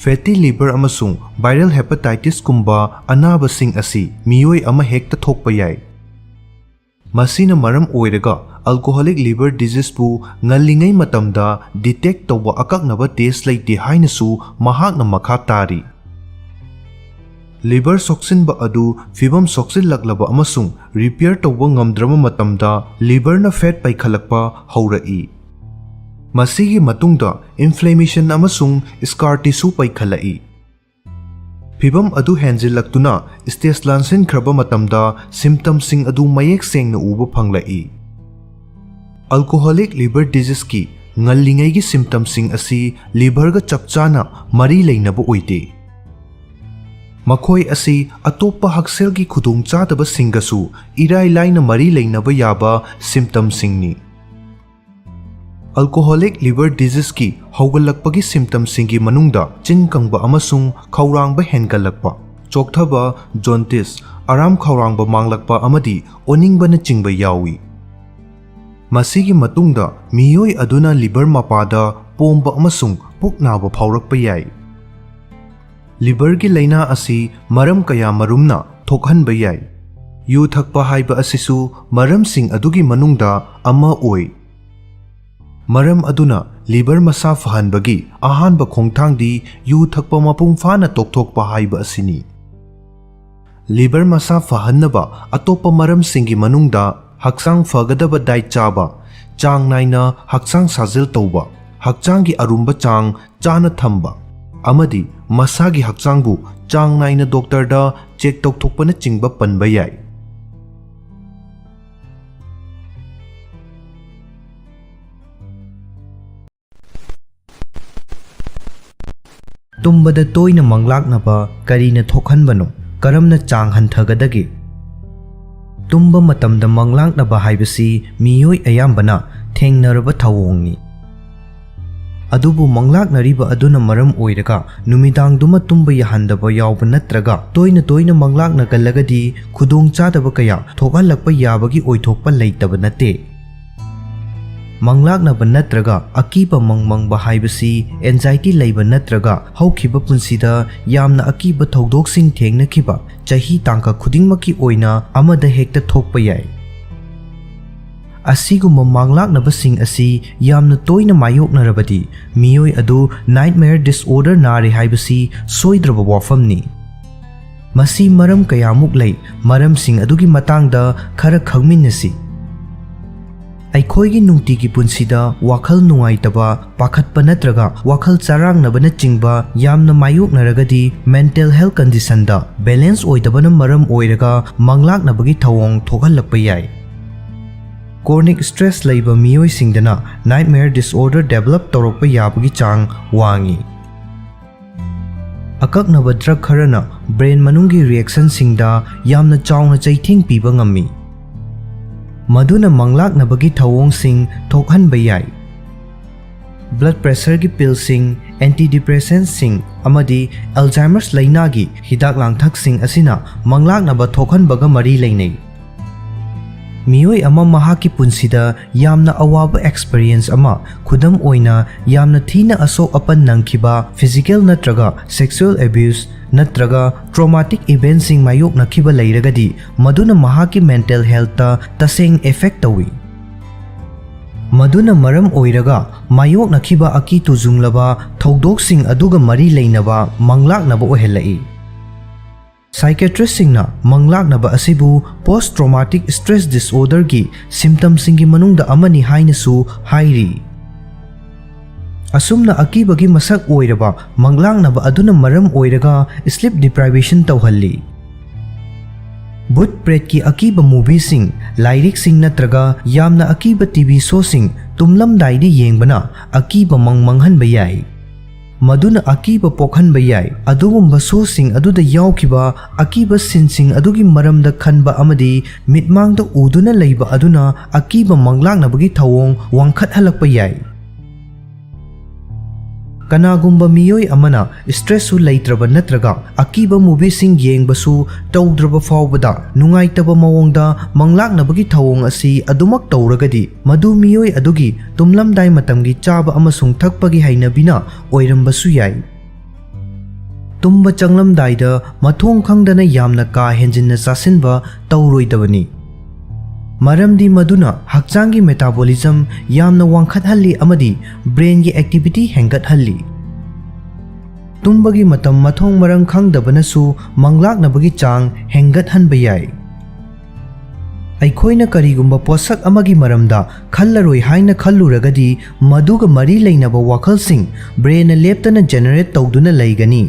ꯐꯦꯇꯤ ꯂꯤꯚꯔ ꯑꯃꯁꯨꯡ ꯚꯥꯏꯔꯦꯜ ꯍꯦꯄꯥꯇꯥꯏꯇꯤꯁꯀꯨꯝꯕ ꯑꯅꯥꯕꯁꯤꯡ ꯑꯁꯤ ꯃꯤꯑꯣꯏ ꯑꯃ ꯍꯦꯛꯇ ꯊꯣꯛꯄ ꯌꯥꯏ꯫ ꯃꯁꯤꯅ ꯃꯔꯝ ꯑꯣꯏꯔꯒ ꯑꯜꯀꯣꯍꯣꯂꯤꯛ ꯂꯤꯚꯔ ꯗꯤꯖꯤꯖꯄꯨ ꯉꯜꯂꯤꯉꯩ ꯃꯇꯝꯗ ꯗꯤꯇꯦꯛ ꯇꯧꯕ ꯑꯀꯛꯅꯕ ꯇꯦꯁ ꯂꯩꯇꯦ ꯍꯥꯏꯅꯁꯨ ꯃꯍꯥꯛꯅ ꯃꯈꯥ ꯇꯥꯔꯤ꯫ ꯂꯤꯚꯔ ꯁꯣꯛꯆꯤꯟꯕ ꯑꯗꯨ ꯐꯤꯚꯝ ꯁꯣꯛꯆꯤꯜꯂꯛꯂꯕ ꯑꯃꯁꯨꯡ ꯔꯤꯄꯤꯌꯔ ꯇꯧꯕ ꯉꯝꯗ꯭ꯔꯕ ꯃꯇꯝꯗ ꯂꯤꯚꯔꯅ ꯐꯦꯠ ꯄꯩꯈꯠꯂꯛꯄ ꯍꯧꯔꯛꯏ꯫ ꯃꯁꯤꯒꯤ ꯃꯇꯨꯡꯗ ꯏꯟꯐ꯭ꯂꯦꯃꯦꯁꯟ ꯑꯃꯁꯨꯡ ꯁ꯭ꯀꯥꯔ ꯇꯤꯁꯨ ꯄꯩꯈꯠꯂꯛꯏ꯫ ꯐꯤꯚꯝ ꯑꯗꯨ ꯍꯦꯟꯖꯤꯜꯂꯛꯇꯨꯅ ꯁ꯭ꯇꯦꯖ ꯂꯥꯟꯁꯤꯟꯈ꯭ꯔꯕ ꯃꯇꯝꯗ ꯁꯤꯝꯇꯝꯁꯤꯡ ꯑꯗꯨ ꯃꯌꯦꯛ ꯁꯦꯡꯅ ꯎꯕ ꯐꯪꯂꯛꯏ꯫ ꯑꯜꯀꯣꯍꯣꯂꯤꯛ ꯂꯤꯚꯔ ꯗꯤꯖꯤꯖꯀꯤ ꯉꯜꯂꯤꯉꯩꯒꯤ ꯁꯤꯝꯇꯝꯁꯤꯡ ꯑꯁꯤ ꯂꯤꯚꯔꯒ ꯆꯞ ꯆꯥꯅ ꯃꯔꯤ ꯂꯩꯅꯕ ꯑꯣꯏꯗꯦ꯫ ꯃꯈꯣꯏ ꯑꯁꯤ ꯑꯇꯣꯞꯄ ꯍꯛꯁꯦꯜꯒꯤ ꯈꯨꯗꯣꯡꯆꯥꯗꯕꯁꯤꯡꯒꯁꯨ ꯏꯔꯥꯏ ꯂꯥꯏꯅ ꯃꯔꯤ ꯂꯩꯅꯕ ꯌꯥꯕ ꯁꯤꯝꯇꯝꯁꯤꯡꯅꯤ꯫ ꯑꯜꯀꯣꯍꯣꯂꯤꯛ ꯂꯤꯚꯔ ꯗꯤꯖꯤꯖꯀꯤ ꯍꯧꯒꯠꯂꯛꯄꯒꯤ ꯁꯤꯝꯇꯝꯁꯤꯡꯒꯤ ꯃꯅꯨꯡꯗ ꯆꯤꯟ ꯀꯪꯕ ꯑꯃꯁꯨꯡ ꯈꯧꯔꯥꯡꯕ ꯍꯦꯟꯒꯠꯂꯛꯄ, ꯆꯣꯛꯊꯕ, ꯖꯣꯟꯇꯤꯁ, ꯑꯔꯥꯝ ꯈꯧꯔꯥꯡꯕ ꯃꯥꯡꯂꯛꯄ ꯑꯃꯗꯤ ꯑꯣꯅꯤꯡꯕꯅꯆꯤꯡꯕ ꯌꯥꯎꯏ꯫ ꯃꯁꯤꯒꯤ ꯃꯇꯨꯡꯗ ꯃꯤꯑꯣꯏ ꯑꯗꯨꯅ ꯂꯤꯚꯔ ꯃꯄꯥꯗ ꯄꯣꯝꯕ ꯑꯃꯁꯨꯡ ꯄꯨꯛ ꯅꯥꯕ ꯐꯥꯎꯔꯛꯄ ꯌꯥꯏ꯫ ꯂꯤꯚꯔꯒꯤ ꯂꯥꯏꯅꯥ ꯑꯁꯤ ꯃꯔꯝ ꯀꯌꯥ ꯃꯔꯨꯝꯅ ꯊꯣꯛꯍꯟꯕ ꯌꯥꯏ꯫ ꯌꯨ ꯊꯛꯄ ꯍꯥꯏꯕ ꯑꯁꯤꯁꯨ ꯃꯔꯝꯁꯤꯡ ꯑꯗꯨꯒꯤ ꯃꯅꯨꯡꯗ ꯑꯃ ꯑꯣꯏ꯫ ꯃꯔꯝ ꯑꯗꯨꯅ ꯂꯤꯚꯔ ꯃꯁꯥ ꯐꯍꯟꯕꯒꯤ ꯑꯍꯥꯟꯕ ꯈꯣꯡꯊꯥꯡꯗꯤ ꯌꯨ ꯊꯛꯄ ꯃꯄꯨꯡ ꯐꯥꯅ ꯇꯣꯛꯊꯣꯛꯄ ꯍꯥꯏꯕ ꯑꯁꯤꯅꯤ꯫ ꯂꯤꯚꯔ ꯃꯁꯥ ꯐꯍꯟꯅꯕ ꯑꯇꯣꯞꯄ ꯃꯔꯝꯁꯤꯡꯒꯤ ꯃꯅꯨꯡꯗ ꯍꯛꯆꯥꯡ ꯐꯒꯗꯕ ꯗꯥꯏꯠ ꯆꯥꯕ, ꯆꯥꯡ ꯅꯥꯏꯅ ꯍꯛꯆꯥꯡ ꯁꯥꯖꯦꯜ ꯇꯧꯕ, ꯍꯛꯆꯥꯡꯒꯤ ꯑꯔꯨꯝꯕ ꯆꯥꯡ ꯆꯥꯅ ꯊꯝꯕ, ꯑꯃꯗꯤ ꯃꯁꯥꯒꯤ ꯍꯛꯆꯥꯡꯕꯨ ꯆꯥꯡ ꯅꯥꯏꯅ ꯗꯣꯛꯇꯔꯗ ꯆꯦꯛ ꯇꯧꯊꯣꯛꯄꯅꯆꯤꯡꯕ ꯄꯟꯕ ꯌꯥꯏ꯫ ꯇꯨꯝꯕꯗ ꯇꯣꯏꯅ ꯃꯪꯂꯥꯛꯅꯕ ꯀꯔꯤꯅ ꯊꯣꯛꯍꯟꯕꯅꯣ? ꯀꯔꯝꯅ ꯆꯥꯡ ꯍꯟꯊꯒꯗꯒꯦ? ꯇꯨꯝꯕ ꯃꯇꯝꯗ ꯃꯪꯂꯥꯛꯅꯕ ꯍꯥꯏꯕꯁꯤ ꯃꯤꯑꯣꯏ ꯑꯌꯥꯝꯕꯅ ꯊꯦꯡꯅꯔꯕ ꯊꯧꯑꯣꯡꯅꯤ꯫ ꯑꯗꯨꯕꯨ ꯃꯪꯂꯥꯛꯅꯔꯤꯕ ꯑꯗꯨꯅ ꯃꯔꯝ ꯑꯣꯏꯔꯒ ꯅꯨꯃꯤꯗꯥꯡꯗꯨꯃ ꯇꯨꯝꯕ ꯌꯥꯍꯟꯗꯕ ꯌꯥꯎꯕ ꯅꯠꯇ꯭ꯔꯒ ꯇꯣꯏꯅ ꯇꯣꯏꯅ ꯃꯪꯂꯥꯛꯅꯒꯜꯂꯒꯗꯤ ꯈꯨꯗꯣꯡꯆꯥꯗꯕ ꯀꯌꯥ ꯊꯣꯛꯍꯜꯂꯛꯄ ꯌꯥꯕꯒꯤ ꯑꯣꯏꯊꯣꯛꯄ ꯂꯩꯇꯕ ꯅꯠꯇꯦ꯫ ꯃꯪꯂꯥꯛꯅꯕ ꯅꯠꯇ꯭ꯔꯒ ꯑꯀꯤꯕ ꯃꯪ ꯃꯪꯕ ꯍꯥꯏꯕꯁꯤ ꯑꯦꯟꯖꯥꯏꯇꯤ ꯂꯩꯕ ꯅꯠꯇ꯭ꯔꯒ ꯍꯧꯈꯤꯕ ꯄꯨꯟꯁꯤꯗ ꯌꯥꯝꯅ ꯑꯀꯤꯕ ꯊꯧꯗꯣꯛꯁꯤꯡ ꯊꯦꯡꯅꯈꯤꯕ ꯆꯍꯤ ꯇꯥꯡꯀꯛ ꯈꯨꯗꯤꯡꯃꯛꯀꯤ ꯑꯣꯏꯅ ꯑꯃꯗ ꯍꯦꯛꯇ ꯊꯣꯛꯄ ꯌꯥꯏ꯫ ꯑꯁꯤꯒꯨꯝꯕ ꯃꯪꯂꯥꯛꯅꯕꯁꯤꯡ ꯑꯁꯤ ꯌꯥꯝꯅ ꯇꯣꯏꯅ ꯃꯥꯌꯣꯛꯅꯔꯕꯗꯤ ꯃꯤꯑꯣꯏ ꯑꯗꯨ ꯅꯥꯏꯠꯃꯦꯌꯔ ꯗꯤꯁꯑꯣꯔꯗꯔ ꯅꯥꯔꯦ ꯍꯥꯏꯕꯁꯤ ꯁꯣꯏꯗ꯭ꯔꯕ ꯋꯥꯐꯝꯅꯤ꯫ ꯃꯁꯤ ꯃꯔꯝ ꯀꯌꯥꯃꯨꯛ ꯂꯩ, ꯃꯔꯝꯁꯤꯡ ꯑꯗꯨꯒꯤ ꯃꯇꯥꯡꯗ ꯈꯔ ꯈꯪꯃꯤꯟꯅꯁꯤ꯫ ꯑꯩꯈꯣꯏꯒꯤ ꯅꯨꯡꯇꯤꯒꯤ ꯄꯨꯟꯁꯤꯗ ꯋꯥꯈꯜ ꯅꯨꯡꯉꯥꯏꯇꯕ, ꯄꯥꯈꯠꯄ ꯅꯠꯇ꯭ꯔꯒ ꯋꯥꯈꯜ ꯆꯔꯥꯡꯅꯕꯅꯆꯤꯡꯕ ꯌꯥꯝꯅ ꯃꯥꯌꯣꯛꯅꯔꯒꯗꯤ ꯃꯦꯟꯇꯦꯜ ꯍꯦꯜꯊ ꯀꯟꯗꯤꯁꯟꯗ ꯕꯦꯂꯦꯟꯁ ꯑꯣꯏꯗꯕꯅ ꯃꯔꯝ ꯑꯣꯏꯔꯒ ꯃꯪꯂꯥꯛꯅꯕꯒꯤ ꯊꯧꯑꯣꯡ ꯊꯣꯛꯍꯜꯂꯛꯄ ꯌꯥꯏ꯫ ꯀ꯭ꯔꯣꯅꯤꯛ ꯁ꯭ꯇ꯭ꯔꯦꯁ ꯂꯩꯕ ꯃꯤꯑꯣꯏꯁꯤꯡꯗꯅ ꯅꯥꯏꯠꯃꯦꯌꯔ ꯗꯤꯁꯑꯣꯔꯗꯔ ꯗꯦꯚꯂꯞ ꯇꯧꯔꯛꯄ ꯌꯥꯕꯒꯤ ꯆꯥꯡ ꯋꯥꯡꯏ꯫ ꯑꯀꯛꯅꯕ ꯗ꯭ꯔꯒ ꯈꯔꯅ ꯕ꯭ꯔꯦꯟ ꯃꯅꯨꯡꯒꯤ ꯔꯤꯑꯦꯛꯁꯟꯁꯤꯡꯗ ꯌꯥꯝꯅ ꯆꯥꯎꯅ ꯆꯩꯊꯦꯡ ꯄꯤꯕ ꯉꯝꯃꯤ, ꯃꯗꯨꯅ ꯃꯪꯂꯥꯛꯅꯕꯒꯤ ꯊꯧꯑꯣꯡꯁꯤꯡ ꯊꯣꯛꯍꯟꯕ ꯌꯥꯏ꯫ ꯕ꯭ꯂꯗ ꯄ꯭ꯔꯦꯁꯔꯒꯤ ꯄꯤꯜꯁꯤꯡ, ꯑꯦꯟꯇꯤꯗꯤꯄ꯭ꯔꯦꯁꯦꯟꯁꯁꯤꯡ ꯑꯃꯗꯤ ꯑꯜꯖꯥꯏꯃꯔꯁ ꯂꯩꯅꯥꯒꯤ ꯍꯤꯗꯥꯛ ꯂꯥꯡꯊꯛꯁꯤꯡ ꯑꯁꯤꯅ ꯃꯪꯂꯥꯛꯅꯕ ꯊꯣꯛꯍꯟꯕꯒ ꯃꯔꯤ ꯂꯩꯅꯩ꯫ ꯃꯤꯑꯣꯏ ꯑꯃ ꯃꯍꯥꯛꯀꯤ ꯄꯨꯟꯁꯤꯗ ꯌꯥꯝꯅ ꯑꯋꯥꯕ ꯑꯦꯛꯁꯄꯤꯔꯤꯌꯦꯟꯁ ꯑꯃ, ꯈꯨꯗꯝ ꯑꯣꯏꯅ, ꯌꯥꯝꯅ ꯊꯤꯅ ꯑꯁꯣꯛ ꯑꯄꯟ ꯅꯪꯈꯤꯕ ꯐꯤꯖꯤꯀꯦꯜ ꯅꯠꯇ꯭ꯔꯒ ꯁꯦꯛꯁꯨꯑꯦꯜ ꯑꯦꯕ꯭ꯌꯨꯁ ꯅꯠꯇ꯭ꯔꯒ ꯇ꯭ꯔꯣꯃꯥꯇꯤꯛ ꯏꯚꯦꯟꯠꯁꯤꯡ ꯃꯥꯌꯣꯛꯅꯈꯤꯕ ꯂꯩꯔꯒꯗꯤ, ꯃꯗꯨꯅ ꯃꯍꯥꯛꯀꯤ ꯃꯦꯟꯇꯦꯜ ꯍꯦꯜꯊꯇ ꯇꯁꯦꯡ ꯏꯐꯦꯛ ꯇꯧꯏ꯫ ꯃꯗꯨꯅ ꯃꯔꯝ ꯑꯣꯏꯔꯒ ꯃꯥꯌꯣꯛꯅꯈꯤꯕ ꯑꯀꯤ ꯇꯨꯖꯨꯡꯂꯕ ꯊꯧꯗꯣꯛꯁꯤꯡ ꯑꯗꯨꯒ ꯃꯔꯤ ꯂꯩꯅꯕ ꯃꯪꯂꯥꯛꯅꯕ ꯑꯣꯏꯍꯜꯂꯛꯏ꯫ ꯁꯥꯏꯀꯦꯇ꯭ꯔꯤꯁꯁꯤꯡꯅ ꯃꯪꯂꯥꯛꯅꯕ ꯑꯁꯤꯕꯨ ꯄꯣꯁ ꯇ꯭ꯔꯣꯃꯥꯇꯤꯛ ꯁ꯭ꯇ꯭ꯔꯦꯁ ꯗꯤꯁꯑꯣꯔꯗꯔꯒꯤ ꯁꯤꯝꯇꯝꯁꯤꯡꯒꯤ ꯃꯅꯨꯡꯗ ꯑꯃꯅꯤ ꯍꯥꯏꯅꯁꯨ ꯍꯥꯏꯔꯤ꯫ ꯑꯁꯨꯝꯅ ꯑꯀꯤꯕꯒꯤ ꯃꯁꯛ ꯑꯣꯏꯔꯕ ꯃꯪꯂꯥꯛꯅꯕ ꯑꯗꯨꯅ ꯃꯔꯝ ꯑꯣꯏꯔꯒ ꯁ꯭ꯂꯤꯞ ꯗꯤꯄ꯭ꯔꯥꯏꯚꯦꯁꯟ ꯇꯧꯍꯜꯂꯤ꯫ ꯚꯨꯠ ꯄ꯭ꯔꯦꯠꯀꯤ ꯑꯀꯤꯕ ꯃꯨꯚꯤꯁꯤꯡ, ꯂꯥꯏꯔꯤꯛꯁꯤꯡ ꯅꯠꯇ꯭ꯔꯒ ꯌꯥꯝꯅ ꯑꯀꯤꯕ ꯇꯤ ꯚꯤ ꯁꯣꯁꯤꯡ ꯇꯨꯝꯂꯝꯗꯥꯏꯗ ꯌꯦꯡꯕꯅ ꯑꯀꯤꯕ ꯃꯪ ꯃꯪꯍꯟꯕ ꯌꯥꯏ꯫ ꯃꯗꯨꯅ ꯑꯀꯤꯕ ꯄꯣꯛꯍꯟꯕ ꯌꯥꯏ꯫ ꯑꯗꯨꯒꯨꯝꯕ ꯁꯣꯁꯤꯡ ꯑꯗꯨꯗ ꯌꯥꯎꯈꯤꯕ ꯑꯀꯤꯕ ꯁꯤꯟꯁꯤꯡ ꯑꯗꯨꯒꯤ ꯃꯔꯝꯗ ꯈꯟꯕ ꯑꯃꯗꯤ ꯃꯤꯠꯃꯥꯡꯗ ꯎꯗꯨꯅ ꯂꯩꯕ ꯑꯗꯨꯅ ꯑꯀꯤꯕ ꯃꯪꯂꯥꯛꯅꯕꯒꯤ ꯊꯧꯑꯣꯡ ꯋꯥꯡꯈꯠꯍꯜꯂꯛꯄ ꯌꯥꯏ꯫ ꯀꯅꯥꯒꯨꯝꯕ ꯃꯤꯑꯣꯏ ꯑꯃꯅ ꯁ꯭ꯇ꯭ꯔꯦꯁꯁꯨ ꯂꯩꯇ꯭ꯔꯕ ꯅꯠꯇ꯭ꯔꯒ ꯑꯀꯤꯕ ꯃꯨꯚꯤꯁꯤꯡ ꯌꯦꯡꯕꯁꯨ ꯇꯧꯗ꯭ꯔꯕ ꯐꯥꯎꯕꯗ ꯅꯨꯡꯉꯥꯏꯇꯕ ꯃꯑꯣꯡꯗ ꯃꯪꯂꯥꯛꯅꯕꯒꯤ ꯊꯧꯑꯣꯡ ꯑꯁꯤ ꯑꯗꯨꯃꯛ ꯇꯧꯔꯒꯗꯤ, ꯃꯗꯨ ꯃꯤꯑꯣꯏ ꯑꯗꯨꯒꯤ ꯇꯨꯝꯂꯝꯗꯥꯏ ꯃꯇꯝꯒꯤ ꯆꯥꯕ ꯑꯃꯁꯨꯡ ꯊꯛꯄꯒꯤ ꯍꯩꯅꯕꯤꯅ ꯑꯣꯏꯔꯝꯕꯁꯨ ꯌꯥꯏ꯫ ꯇꯨꯝꯕ ꯆꯪꯂꯝꯗꯥꯏꯗ ꯃꯊꯣꯡ ꯈꯪꯗꯅ ꯌꯥꯝꯅ ꯀꯥ ꯍꯦꯟꯖꯤꯟꯅ ꯆꯥꯁꯤꯟꯕ ꯇꯧꯔꯣꯏꯗꯕꯅꯤ, ꯃꯔꯝꯗꯤ ꯃꯗꯨꯅ ꯍꯛꯆꯥꯡꯒꯤ ꯃꯦꯇꯥꯕꯣꯂꯤꯖꯝ ꯌꯥꯝꯅ ꯋꯥꯡꯈꯠꯍꯜꯂꯤ ꯑꯃꯗꯤ ꯕ꯭ꯔꯦꯟꯒꯤ ꯑꯦꯛꯇꯤꯚꯤꯇꯤ ꯍꯦꯟꯒꯠꯍꯜꯂꯤ꯫ ꯇꯨꯝꯕꯒꯤ ꯃꯇꯝ ꯃꯊꯣꯡ ꯃꯔꯝ ꯈꯪꯗꯕꯅꯁꯨ ꯃꯪꯂꯥꯛꯅꯕꯒꯤ ꯆꯥꯡ ꯍꯦꯟꯒꯠꯍꯟꯕ ꯌꯥꯏ꯫ ꯑꯩꯈꯣꯏꯅ ꯀꯔꯤꯒꯨꯝꯕ ꯄꯣꯠꯁꯛ ꯑꯃꯒꯤ ꯃꯔꯝꯗ ꯈꯜꯂꯔꯣꯏ ꯍꯥꯏꯅ ꯈꯜꯂꯨꯔꯒꯗꯤ, ꯃꯗꯨꯒ ꯃꯔꯤ ꯂꯩꯅꯕ ꯋꯥꯈꯜꯁꯤꯡ ꯕ꯭ꯔꯦꯟꯅ ꯂꯦꯞꯇꯅ ꯖꯦꯅꯦꯔꯦꯠ ꯇꯧꯗꯨꯅ ꯂꯩꯒꯅꯤ꯫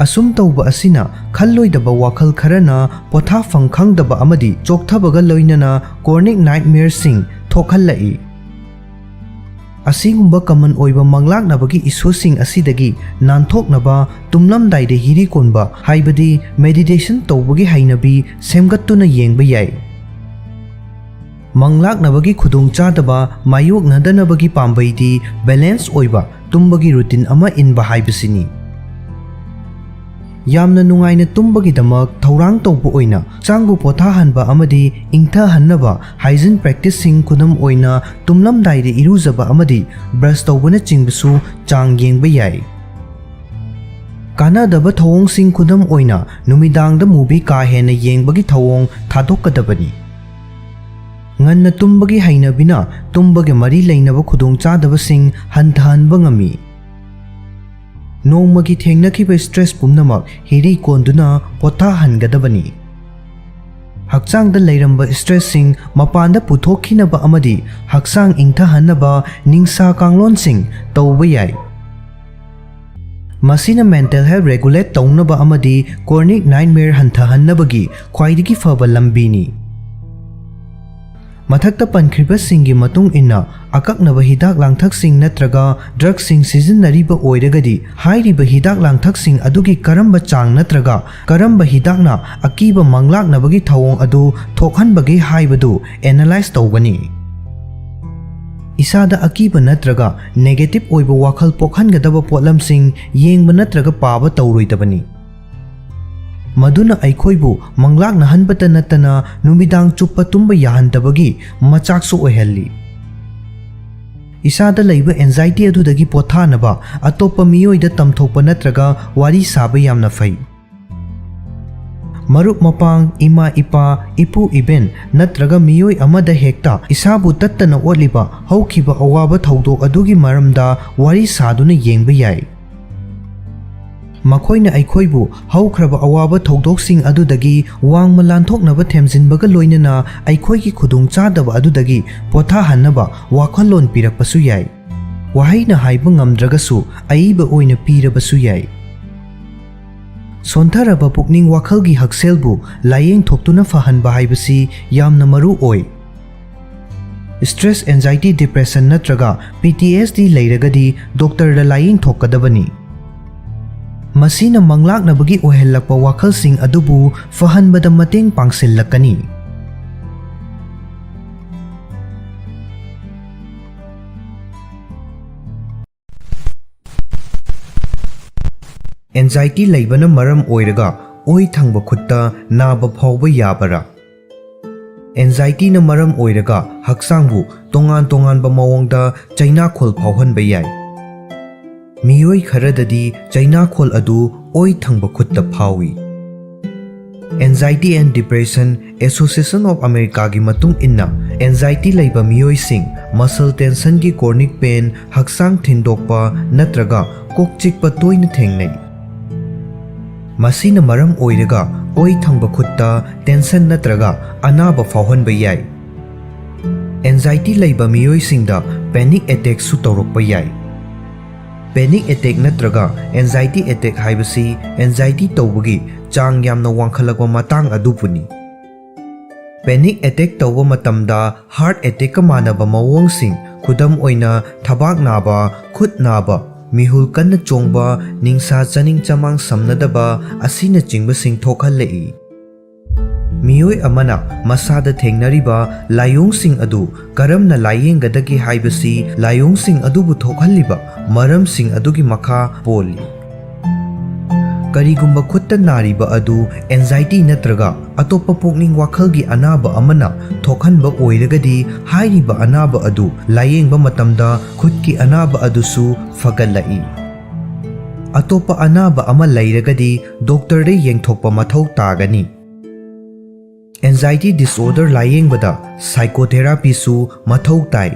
ꯑꯁꯨꯝ ꯇꯧꯕ ꯑꯁꯤꯅ ꯈꯜꯂꯣꯏꯗꯕ ꯋꯥꯈꯜ ꯈꯔꯅ ꯄꯣꯊꯥꯐꯝ ꯈꯪꯗꯕ ꯑꯃꯗꯤ ꯆꯣꯛꯊꯕꯒ ꯂꯣꯏꯅꯅ ꯀ꯭ꯔꯣꯅꯤꯛ ꯅꯥꯏꯠꯃꯤꯌꯔꯁꯤꯡ ꯊꯣꯛꯍꯜꯂꯛꯏ꯫ ꯑꯁꯤꯒꯨꯝꯕ ꯀꯃꯟ ꯑꯣꯏꯕ ꯃꯪꯂꯥꯛꯅꯕꯒꯤ ꯏꯁꯨꯁꯤꯡ ꯑꯁꯤꯗꯒꯤ ꯅꯥꯟꯊꯣꯛꯅꯕ ꯇꯨꯝꯂꯝꯗꯥꯏꯗ ꯍꯤꯔꯤ ꯀꯣꯟꯕ, ꯍꯥꯏꯕꯗꯤ ꯃꯦꯗꯤꯇꯦꯁꯟ ꯇꯧꯕꯒꯤ ꯍꯩꯅꯕꯤ ꯁꯦꯝꯒꯠꯇꯨꯅ ꯌꯦꯡꯕ ꯌꯥꯏ꯫ ꯃꯪꯂꯥꯛꯅꯕꯒꯤ ꯈꯨꯗꯣꯡꯆꯥꯗꯕ ꯃꯥꯌꯣꯛꯅꯗꯅꯕꯒꯤ ꯄꯥꯝꯕꯩꯗꯤ ꯕꯦꯂꯦꯟꯁ ꯑꯣꯏꯕ ꯇꯨꯝꯕꯒꯤ ꯔꯨꯇꯤꯟ ꯑꯃ ꯏꯟꯕ ꯍꯥꯏꯕꯁꯤꯅꯤ꯫ ꯌꯥꯝꯅ ꯅꯨꯡꯉꯥꯏꯅ ꯇꯨꯝꯕꯒꯤꯗꯃꯛ ꯊꯧꯔꯥꯡ ꯇꯧꯕ ꯑꯣꯏꯅ ꯍꯛꯆꯥꯡꯕꯨ ꯄꯣꯊꯥꯍꯟꯕ ꯑꯃꯗꯤ ꯏꯪꯊꯍꯟꯅꯕ ꯍꯥꯏꯖꯤꯟ ꯄ꯭ꯔꯦꯛꯇꯤꯁꯁꯤꯡ, ꯈꯨꯗꯝ ꯑꯣꯏꯅ ꯇꯨꯝꯂꯝꯗꯥꯏꯗ ꯏꯔꯨꯖꯕ ꯑꯃꯗꯤ ꯕ꯭ꯔꯁ ꯇꯧꯕꯅꯆꯤꯡꯕꯁꯨ ꯆꯥꯡ ꯌꯦꯡꯕ ꯌꯥꯏ꯫ ꯀꯥꯟꯅꯗꯕ ꯊꯧꯑꯣꯡꯁꯤꯡ, ꯈꯨꯗꯝ ꯑꯣꯏꯅ ꯅꯨꯃꯤꯗꯥꯡꯗ ꯃꯨꯚꯤ ꯀꯥ ꯍꯦꯟꯅ ꯌꯦꯡꯕꯒꯤ ꯊꯧꯑꯣꯡ ꯊꯥꯗꯣꯛꯀꯗꯕꯅꯤ꯫ ꯉꯟꯅ ꯇꯨꯝꯕꯒꯤ ꯍꯩꯅꯕꯤꯅ ꯇꯨꯝꯕꯒ ꯃꯔꯤ ꯂꯩꯅꯕ ꯈꯨꯗꯣꯡꯆꯥꯗꯕꯁꯤꯡ ꯍꯟꯊꯍꯟꯕ ꯉꯝꯃꯤ꯫ ꯅꯣꯡꯃꯒꯤ ꯊꯦꯡꯅꯈꯤꯕ ꯁ꯭ꯇ꯭ꯔꯦꯁ ꯄꯨꯝꯅꯃꯛ ꯍꯤꯔꯤ ꯀꯣꯟꯗꯨꯅ ꯄꯣꯊꯥꯍꯟꯒꯗꯕꯅꯤ꯫ ꯍꯛꯆꯥꯡꯗ ꯂꯩꯔꯝꯕ ꯁ꯭ꯇ꯭ꯔꯦꯁꯁꯤꯡ ꯃꯄꯥꯟꯗ ꯄꯨꯊꯣꯛꯈꯤꯅꯕ ꯑꯃꯗꯤ ꯍꯛꯆꯥꯡ ꯏꯪꯊꯍꯟꯅꯕ ꯅꯤꯡꯁꯥ ꯀꯥꯡꯂꯣꯟꯁꯤꯡ ꯇꯧꯕ ꯌꯥꯏ꯫ ꯃꯁꯤꯅ ꯃꯦꯟꯇꯦꯜ ꯍꯦꯜꯊ ꯔꯦꯒꯨꯂꯦꯠ ꯇꯧꯅꯕ ꯑꯃꯗꯤ ꯀ꯭ꯔꯣꯅꯤꯛ ꯅꯥꯏꯠꯃꯦꯌꯔ ꯍꯟꯊꯍꯟꯅꯕꯒꯤ ꯈ꯭ꯋꯥꯏꯗꯒꯤ ꯐꯕ ꯂꯝꯕꯤꯅꯤ꯫ ꯃꯊꯛꯇ ꯄꯟꯈ꯭ꯔꯤꯕꯁꯤꯡꯒꯤ ꯃꯇꯨꯡ ꯏꯟꯅ ꯑꯀꯛꯅꯕ ꯍꯤꯗꯥꯛ ꯂꯥꯡꯊꯛꯁꯤꯡ ꯅꯠꯇ꯭ꯔꯒ ꯗ꯭ꯔꯒꯁꯤꯡ ꯁꯤꯖꯤꯟꯅꯔꯤꯕ ꯑꯣꯏꯔꯒꯗꯤ, ꯍꯥꯏꯔꯤꯕ ꯍꯤꯗꯥꯛ ꯂꯥꯡꯊꯛꯁꯤꯡ ꯑꯗꯨꯒꯤ ꯀꯔꯝꯕ ꯆꯥꯡ ꯅꯠꯇ꯭ꯔꯒ ꯀꯔꯝꯕ ꯍꯤꯗꯥꯛꯅ ꯑꯀꯤꯕ ꯃꯪꯂꯥꯛꯅꯕꯒꯤ ꯊꯧꯑꯣꯡ ꯑꯗꯨ ꯊꯣꯛꯍꯟꯕꯒꯦ ꯍꯥꯏꯕꯗꯨ ꯑꯦꯅꯥꯂꯥꯏꯖ ꯇꯧꯒꯅꯤ꯫ ꯏꯁꯥꯗ ꯑꯀꯤꯕ ꯅꯠꯇ꯭ꯔꯒ ꯅꯦꯒꯦꯇꯤꯚ ꯑꯣꯏꯕ ꯋꯥꯈꯜ ꯄꯣꯛꯍꯟꯒꯗꯕ ꯄꯣꯠꯂꯝꯁꯤꯡ ꯌꯦꯡꯕ ꯅꯠꯇ꯭ꯔꯒ ꯄꯥꯕ ꯇꯧꯔꯣꯏꯗꯕꯅꯤ꯫ ꯃꯗꯨꯅ ꯑꯩꯈꯣꯏꯕꯨ ꯃꯪꯂꯥꯛꯅꯍꯟꯕꯇ ꯅꯠꯇꯅ ꯅꯨꯃꯤꯗꯥꯡ ꯆꯨꯞꯄ ꯇꯨꯝꯕ ꯌꯥꯍꯟꯗꯕꯒꯤ ꯃꯆꯥꯛꯁꯨ ꯑꯣꯏꯍꯜꯂꯤ꯫ ꯏꯁꯥꯗ ꯂꯩꯕ ꯑꯦꯟꯖꯥꯏꯇꯤ ꯑꯗꯨꯗꯒꯤ ꯄꯣꯊꯥꯅꯕ ꯑꯇꯣꯞꯄ ꯃꯤꯑꯣꯏꯗ ꯇꯝꯊꯣꯛꯄ ꯅꯠꯇ꯭ꯔꯒ ꯋꯥꯔꯤ ꯁꯥꯕ ꯌꯥꯝꯅ ꯐꯩ꯫ ꯃꯔꯨꯞ ꯃꯄꯥꯡ, ꯏꯃꯥ ꯏꯄꯥ, ꯏꯄꯨ ꯏꯕꯦꯟ ꯅꯠꯇ꯭ꯔꯒ ꯃꯤꯑꯣꯏ ꯑꯃꯗ ꯍꯦꯛꯇ ꯏꯁꯥꯕꯨ ꯇꯠꯇꯅ ꯑꯣꯠꯂꯤꯕ ꯍꯧꯈꯤꯕ ꯑꯋꯥꯕ ꯊꯧꯗꯣꯛ ꯑꯗꯨꯒꯤ ꯃꯔꯝꯗ ꯋꯥꯔꯤ ꯁꯥꯗꯨꯅ ꯌꯦꯡꯕ ꯌꯥꯏ꯫ ꯃꯈꯣꯏꯅ ꯑꯩꯈꯣꯏꯕꯨ ꯍꯧꯈ꯭ꯔꯕ ꯑꯋꯥꯕ ꯊꯧꯗꯣꯛꯁꯤꯡ ꯑꯗꯨꯗꯒꯤ ꯋꯥꯡꯃ ꯂꯥꯟꯊꯣꯛꯅꯕ ꯊꯦꯝꯖꯤꯟꯕꯒ ꯂꯣꯏꯅꯅ ꯑꯩꯈꯣꯏꯒꯤ ꯈꯨꯗꯣꯡꯆꯥꯗꯕ ꯑꯗꯨꯗꯒꯤ ꯄꯣꯊꯥꯍꯟꯅꯕ ꯋꯥꯈꯜꯂꯣꯟ ꯄꯤꯔꯛꯄꯁꯨ ꯌꯥꯏ꯫ ꯋꯥꯍꯩꯅ ꯍꯥꯏꯕ ꯉꯝꯗ꯭ꯔꯒꯁꯨ ꯑꯏꯕ ꯑꯣꯏꯅ ꯄꯤꯔꯕꯁꯨ ꯌꯥꯏ꯫ ꯁꯣꯟꯊꯔꯕ ꯄꯨꯛꯅꯤꯡ ꯋꯥꯈꯜꯒꯤ ꯍꯛꯁꯦꯜꯕꯨ ꯂꯥꯌꯦꯡꯊꯣꯛꯇꯨꯅ ꯐꯍꯟꯕ ꯍꯥꯏꯕꯁꯤ ꯌꯥꯝꯅ ꯃꯔꯨ ꯑꯣꯏ꯫ Stress, anxiety, depression ꯅꯠꯇ꯭ꯔꯒ P T S D ꯂꯩꯔꯒꯗꯤ ꯗꯣꯛꯇꯔꯗ ꯂꯥꯌꯦꯡꯊꯣꯛꯀꯗꯕꯅꯤ꯫ ꯃꯁꯤꯅ ꯃꯪꯂꯥꯛꯅꯕꯒꯤ ꯑꯣꯏꯍꯜꯂꯛꯄ ꯋꯥꯈꯜꯁꯤꯡ ꯑꯗꯨꯕꯨ ꯐꯍꯟꯕꯗ ꯃꯇꯦꯡ ꯄꯥꯡꯁꯤꯜꯂꯛꯀꯅꯤ꯫ Anxiety ꯂꯩꯕꯅ ꯃꯔꯝ ꯑꯣꯏꯔꯒ ꯑꯣꯏ ꯊꯪꯕ ꯈꯨꯠꯇ ꯅꯥꯕ ꯐꯥꯎꯕ ꯌꯥꯕꯔꯥ? Anxiety ꯅ ꯃꯔꯝ ꯑꯣꯏꯔꯒ ꯍꯛꯆꯥꯡꯕꯨ ꯇꯣꯉꯥꯟ ꯇꯣꯉꯥꯟꯕ ꯃꯑꯣꯡꯗ ꯆꯩꯅꯥꯈꯣꯜ ꯐꯥꯎꯍꯟꯕ ꯌꯥꯏ꯫ ꯃꯤꯑꯣꯏ ꯈꯔꯗꯗꯤ ꯆꯩꯅꯥꯈꯣꯜ ꯑꯗꯨ ꯑꯣꯏ ꯊꯪꯕ ꯈꯨꯠꯇ ꯐꯥꯎꯏ꯫ Anxiety and Depression Association of America ꯒꯤ ꯃꯇꯨꯡ ꯏꯟꯅ, anxiety ꯂꯩꯕ ꯃꯤꯑꯣꯏꯁꯤꯡ muscle tension ꯒꯤ chronic pain, ꯍꯛꯆꯥꯡ ꯊꯤꯟꯗꯣꯛꯄ ꯅꯠꯇ꯭ꯔꯒ ꯀꯣꯛ ꯆꯤꯛꯄ ꯇꯣꯏꯅ ꯊꯦꯡꯅꯩ꯫ ꯃꯁꯤꯅ ꯃꯔꯝ ꯑꯣꯏꯔꯒ ꯑꯣꯏ ꯊꯪꯕ ꯈꯨꯠꯇ tension ꯅꯠꯇ꯭ꯔꯒ ꯑꯅꯥꯕ ꯐꯥꯎꯍꯟꯕ ꯌꯥꯏ꯫ Anxiety ꯂꯩꯕ ꯃꯤꯑꯣꯏꯁꯤꯡꯗ panic attack ꯁꯨ ꯇꯧꯔꯛꯄ ꯌꯥꯏ꯫ Panic attack ꯅꯠꯇ꯭ꯔꯒ anxiety attack ꯍꯥꯏꯕꯁꯤ anxiety ꯇꯧꯕꯒꯤ ꯆꯥꯡ ꯌꯥꯝꯅ ꯋꯥꯡꯈꯠꯂꯛꯄ ꯃꯇꯥꯡ ꯑꯗꯨꯕꯨꯅꯤ꯫ Panic attack ꯇꯧꯕ ꯃꯇꯝꯗ heart attack ꯀ ꯃꯥꯟꯅꯕ ꯃꯑꯣꯡꯁꯤꯡ, ꯈꯨꯗꯝ ꯑꯣꯏꯅ ꯊꯕꯥꯛ ꯅꯥꯕ, ꯈꯨꯠ ꯅꯥꯕ, ꯃꯤꯍꯨꯜ ꯀꯟꯅ ꯆꯣꯡꯕ, ꯅꯤꯡꯁꯥ ꯆꯥꯅꯤꯡ ꯆꯃꯥꯡ ꯁꯝꯅꯗꯕ ꯑꯁꯤꯅꯆꯤꯡꯕꯁꯤꯡ ꯊꯣꯛꯍꯜꯂꯛꯏ꯫ ꯃꯤꯑꯣꯏ ꯑꯃꯅ ꯃꯁꯥꯗ ꯊꯦꯡꯅꯔꯤꯕ ꯂꯥꯏꯑꯣꯡꯁꯤꯡ ꯑꯗꯨ ꯀꯔꯝꯅ ꯂꯥꯏꯌꯦꯡꯒꯗꯒꯦ ꯍꯥꯏꯕꯁꯤ ꯂꯥꯏꯑꯣꯡꯁꯤꯡ ꯑꯗꯨꯕꯨ ꯊꯣꯛꯍꯜꯂꯤꯕ ꯃꯔꯝꯁꯤꯡ ꯑꯗꯨꯒꯤ ꯃꯈꯥ ꯄꯣꯜꯂꯤ꯫ ꯀꯔꯤꯒꯨꯝꯕ ꯈꯨꯠꯇ ꯅꯥꯔꯤꯕ ꯑꯗꯨ anxiety ꯅꯠꯇ꯭ꯔꯒ ꯑꯇꯣꯞꯄ ꯄꯨꯛꯅꯤꯡ ꯋꯥꯈꯜꯒꯤ ꯑꯅꯥꯕ ꯑꯃꯅ ꯊꯣꯛꯍꯟꯕ ꯑꯣꯏꯔꯒꯗꯤ, ꯍꯥꯏꯔꯤꯕ ꯑꯅꯥꯕ ꯑꯗꯨ ꯂꯥꯏꯌꯦꯡꯕ ꯃꯇꯝꯗ ꯈꯨꯠꯀꯤ ꯑꯅꯥꯕ ꯑꯗꯨꯁꯨ ꯐꯒꯠꯂꯛꯏ꯫ ꯑꯇꯣꯞꯄ ꯑꯅꯥꯕ ꯑꯃ ꯂꯩꯔꯒꯗꯤ ꯗꯣꯛꯇꯔꯗ ꯌꯦꯡꯊꯣꯛꯄ ꯃꯊꯧ ꯇꯥꯒꯅꯤ꯫ Anxiety disorder ꯂꯥꯌꯦꯡꯕꯗ psychotherapy ꯁꯨ ꯃꯊꯧ ꯇꯥꯏ꯫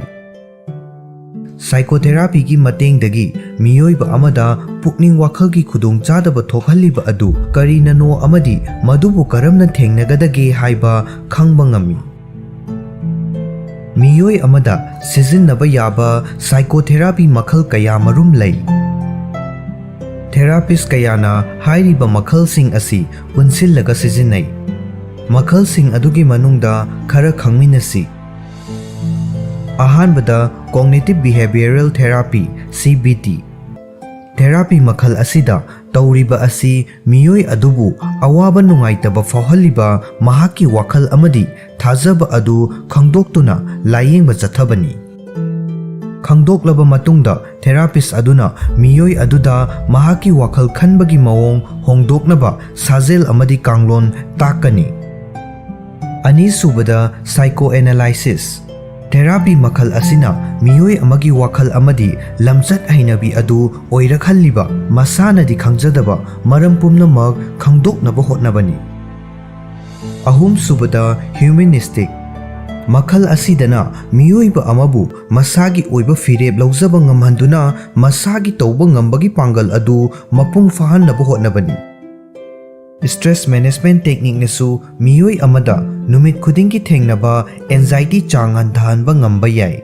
Psychotherapy ꯒꯤ ꯃꯇꯦꯡꯗꯒꯤ ꯃꯤꯑꯣꯏꯕ ꯑꯃꯗ ꯄꯨꯛꯅꯤꯡ ꯋꯥꯈꯜꯒꯤ ꯈꯨꯗꯣꯡꯆꯥꯗꯕ ꯊꯣꯛꯍꯜꯂꯤꯕ ꯑꯗꯨ ꯀꯔꯤꯅꯅꯣ ꯑꯃꯗꯤ ꯃꯗꯨꯕꯨ ꯀꯔꯝꯅ ꯊꯦꯡꯅꯒꯗꯒꯦ ꯍꯥꯏꯕ ꯈꯪꯕ ꯉꯝꯃꯤ꯫ ꯃꯤꯑꯣꯏ ꯑꯃꯗ ꯁꯤꯖꯤꯟꯅꯕ ꯌꯥꯕ psychotherapy ꯃꯈꯜ ꯀꯌꯥ ꯃꯔꯨꯝ ꯂꯩ꯫ Therapist ꯀꯌꯥꯅ ꯍꯥꯏꯔꯤꯕ ꯃꯈꯜꯁꯤꯡ ꯑꯁꯤ ꯄꯨꯟꯁꯤꯜꯂꯒ ꯁꯤꯖꯤꯟꯅꯩ꯫ ꯃꯈꯜꯁꯤꯡ ꯑꯗꯨꯒꯤ ꯃꯅꯨꯡꯗ ꯈꯔ ꯈꯪꯃꯤꯟꯅꯁꯤ꯫ ꯑꯍꯥꯟꯕꯗ, Cognitive Behavioral Therapy, C B T꯫ Therapy ꯃꯈꯜ ꯑꯁꯤꯗ ꯇꯧꯔꯤꯕ ꯑꯁꯤ ꯃꯤꯑꯣꯏ ꯑꯗꯨꯕꯨ ꯑꯋꯥꯕ ꯅꯨꯡꯉꯥꯏꯇꯕ ꯐꯥꯎꯍꯜꯂꯤꯕ ꯃꯍꯥꯛꯀꯤ ꯋꯥꯈꯜ ꯑꯃꯗꯤ ꯊꯥꯖꯕ ꯑꯗꯨ ꯈꯪꯗꯣꯛꯇꯨꯅ ꯂꯥꯌꯦꯡꯕ ꯆꯠꯊꯕꯅꯤ꯫ ꯈꯪꯗꯣꯛꯂꯕ ꯃꯇꯨꯡꯗ, therapist ꯑꯗꯨꯅ ꯃꯤꯑꯣꯏ ꯑꯗꯨꯗ ꯃꯍꯥꯛꯀꯤ ꯋꯥꯈꯜ ꯈꯟꯕꯒꯤ ꯃꯑꯣꯡ ꯍꯣꯡꯗꯣꯛꯅꯕ ꯁꯥꯖꯦꯜ ꯑꯃꯗꯤ ꯀꯥꯡꯂꯣꯟ ꯇꯥꯛꯀꯅꯤ꯫ ꯑꯅꯤꯁꯨꯕꯗ, psychoanalysis꯫ Therapy ꯃꯈꯜ ꯑꯁꯤꯅ ꯃꯤꯑꯣꯏ ꯑꯃꯒꯤ ꯋꯥꯈꯜ ꯑꯃꯗꯤ ꯂꯝꯆꯠ ꯍꯩꯅꯕꯤ ꯑꯗꯨ ꯑꯣꯏꯔꯛꯍꯜꯂꯤꯕ ꯃꯁꯥꯅꯗꯤ ꯈꯪꯖꯗꯕ ꯃꯔꯝ ꯄꯨꯝꯅꯃꯛ ꯈꯪꯗꯣꯛꯅꯕ ꯍꯣꯠꯅꯕꯅꯤ꯫ ꯑꯍꯨꯝꯁꯨꯕꯗ, humanistic꯫ ꯃꯈꯜ ꯑꯁꯤꯗꯅ ꯃꯤꯑꯣꯏꯕ ꯑꯃꯕꯨ ꯃꯁꯥꯒꯤ ꯑꯣꯏꯕ ꯐꯤꯔꯦꯞ ꯂꯧꯖꯕ ꯉꯝꯍꯟꯗꯨꯅ ꯃꯁꯥꯒꯤ ꯇꯧꯕ ꯉꯝꯕꯒꯤ ꯄꯥꯡꯒꯜ ꯑꯗꯨ ꯃꯄꯨꯡ ꯐꯥꯍꯟꯅꯕ ꯍꯣꯠꯅꯕꯅꯤ꯫ Stress management technique ꯅꯁꯨ ꯃꯤꯑꯣꯏ ꯑꯃꯗ ꯅꯨꯃꯤꯠ ꯈꯨꯗꯤꯡꯒꯤ ꯊꯦꯡꯅꯕ anxiety ꯆꯥꯡ ꯍꯟꯊꯍꯟꯕ ꯉꯝꯕ ꯌꯥꯏ꯫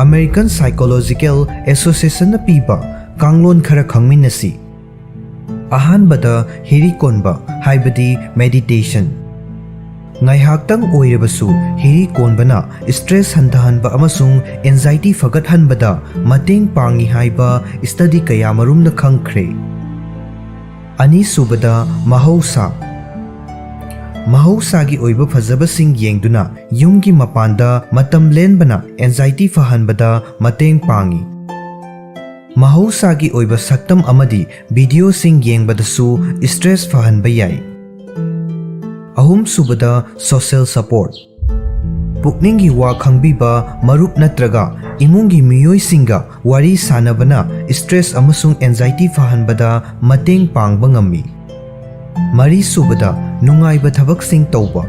American Psychological Association ꯅ ꯄꯤꯕ ꯀꯥꯡꯂꯣꯟ ꯈꯔ ꯈꯪꯃꯤꯟꯅꯁꯤ꯫ ꯑꯍꯥꯟꯕꯗ, ꯍꯤꯔꯤ ꯀꯣꯟꯕ, ꯍꯥꯏꯕꯗꯤ meditation꯫ ꯉꯥꯏꯍꯥꯛꯇꯪ ꯑꯣꯏꯔꯕꯁꯨ ꯍꯤꯔꯤ ꯀꯣꯟꯕꯅ stress ꯍꯟꯊꯍꯟꯕ ꯑꯃꯁꯨꯡ anxiety ꯐꯒꯠꯍꯟꯕꯗ ꯃꯇꯦꯡ ꯄꯥꯡꯏ ꯍꯥꯏꯕ study ꯀꯌꯥꯃꯔꯨꯝꯅ ꯈꯪꯈ꯭ꯔꯦ꯫ ꯑꯅꯤꯁꯨꯕꯗ, ꯃꯍꯧꯁꯥ꯫ ꯃꯍꯧꯁꯥꯒꯤ ꯑꯣꯏꯕ ꯐꯖꯕꯁꯤꯡ ꯌꯦꯡꯗꯨꯅ ꯌꯨꯝꯒꯤ ꯃꯄꯥꯟꯗ ꯃꯇꯝ ꯂꯦꯟꯕꯅ anxiety ꯐꯍꯟꯕꯗ ꯃꯇꯦꯡ ꯄꯥꯡꯏ꯫ ꯃꯍꯧꯁꯥꯒꯤ ꯑꯣꯏꯕ ꯁꯛꯇꯝ ꯑꯃꯗꯤ videoꯁꯤꯡ ꯌꯦꯡꯕꯗꯁꯨ stress ꯐꯍꯟꯕ ꯌꯥꯏ꯫ ꯑꯍꯨꯝꯁꯨꯕꯗ, social support꯫ ꯄꯨꯛꯅꯤꯡꯒꯤ ꯋꯥ ꯈꯪꯕꯤꯕ ꯃꯔꯨꯞ ꯅꯠꯇ꯭ꯔꯒ ꯏꯃꯨꯡꯒꯤ ꯃꯤꯑꯣꯏꯁꯤꯡꯒ ꯋꯥꯔꯤ ꯁꯥꯅꯕꯅ stress ꯑꯃꯁꯨꯡ anxiety ꯐꯍꯟꯕꯗ ꯃꯇꯦꯡ ꯄꯥꯡꯕ ꯉꯝꯃꯤ꯫ ꯃꯔꯤꯁꯨꯕꯗ, ꯅꯨꯡꯉꯥꯏꯕ ꯊꯕꯛꯁꯤꯡ ꯇꯧꯕ꯫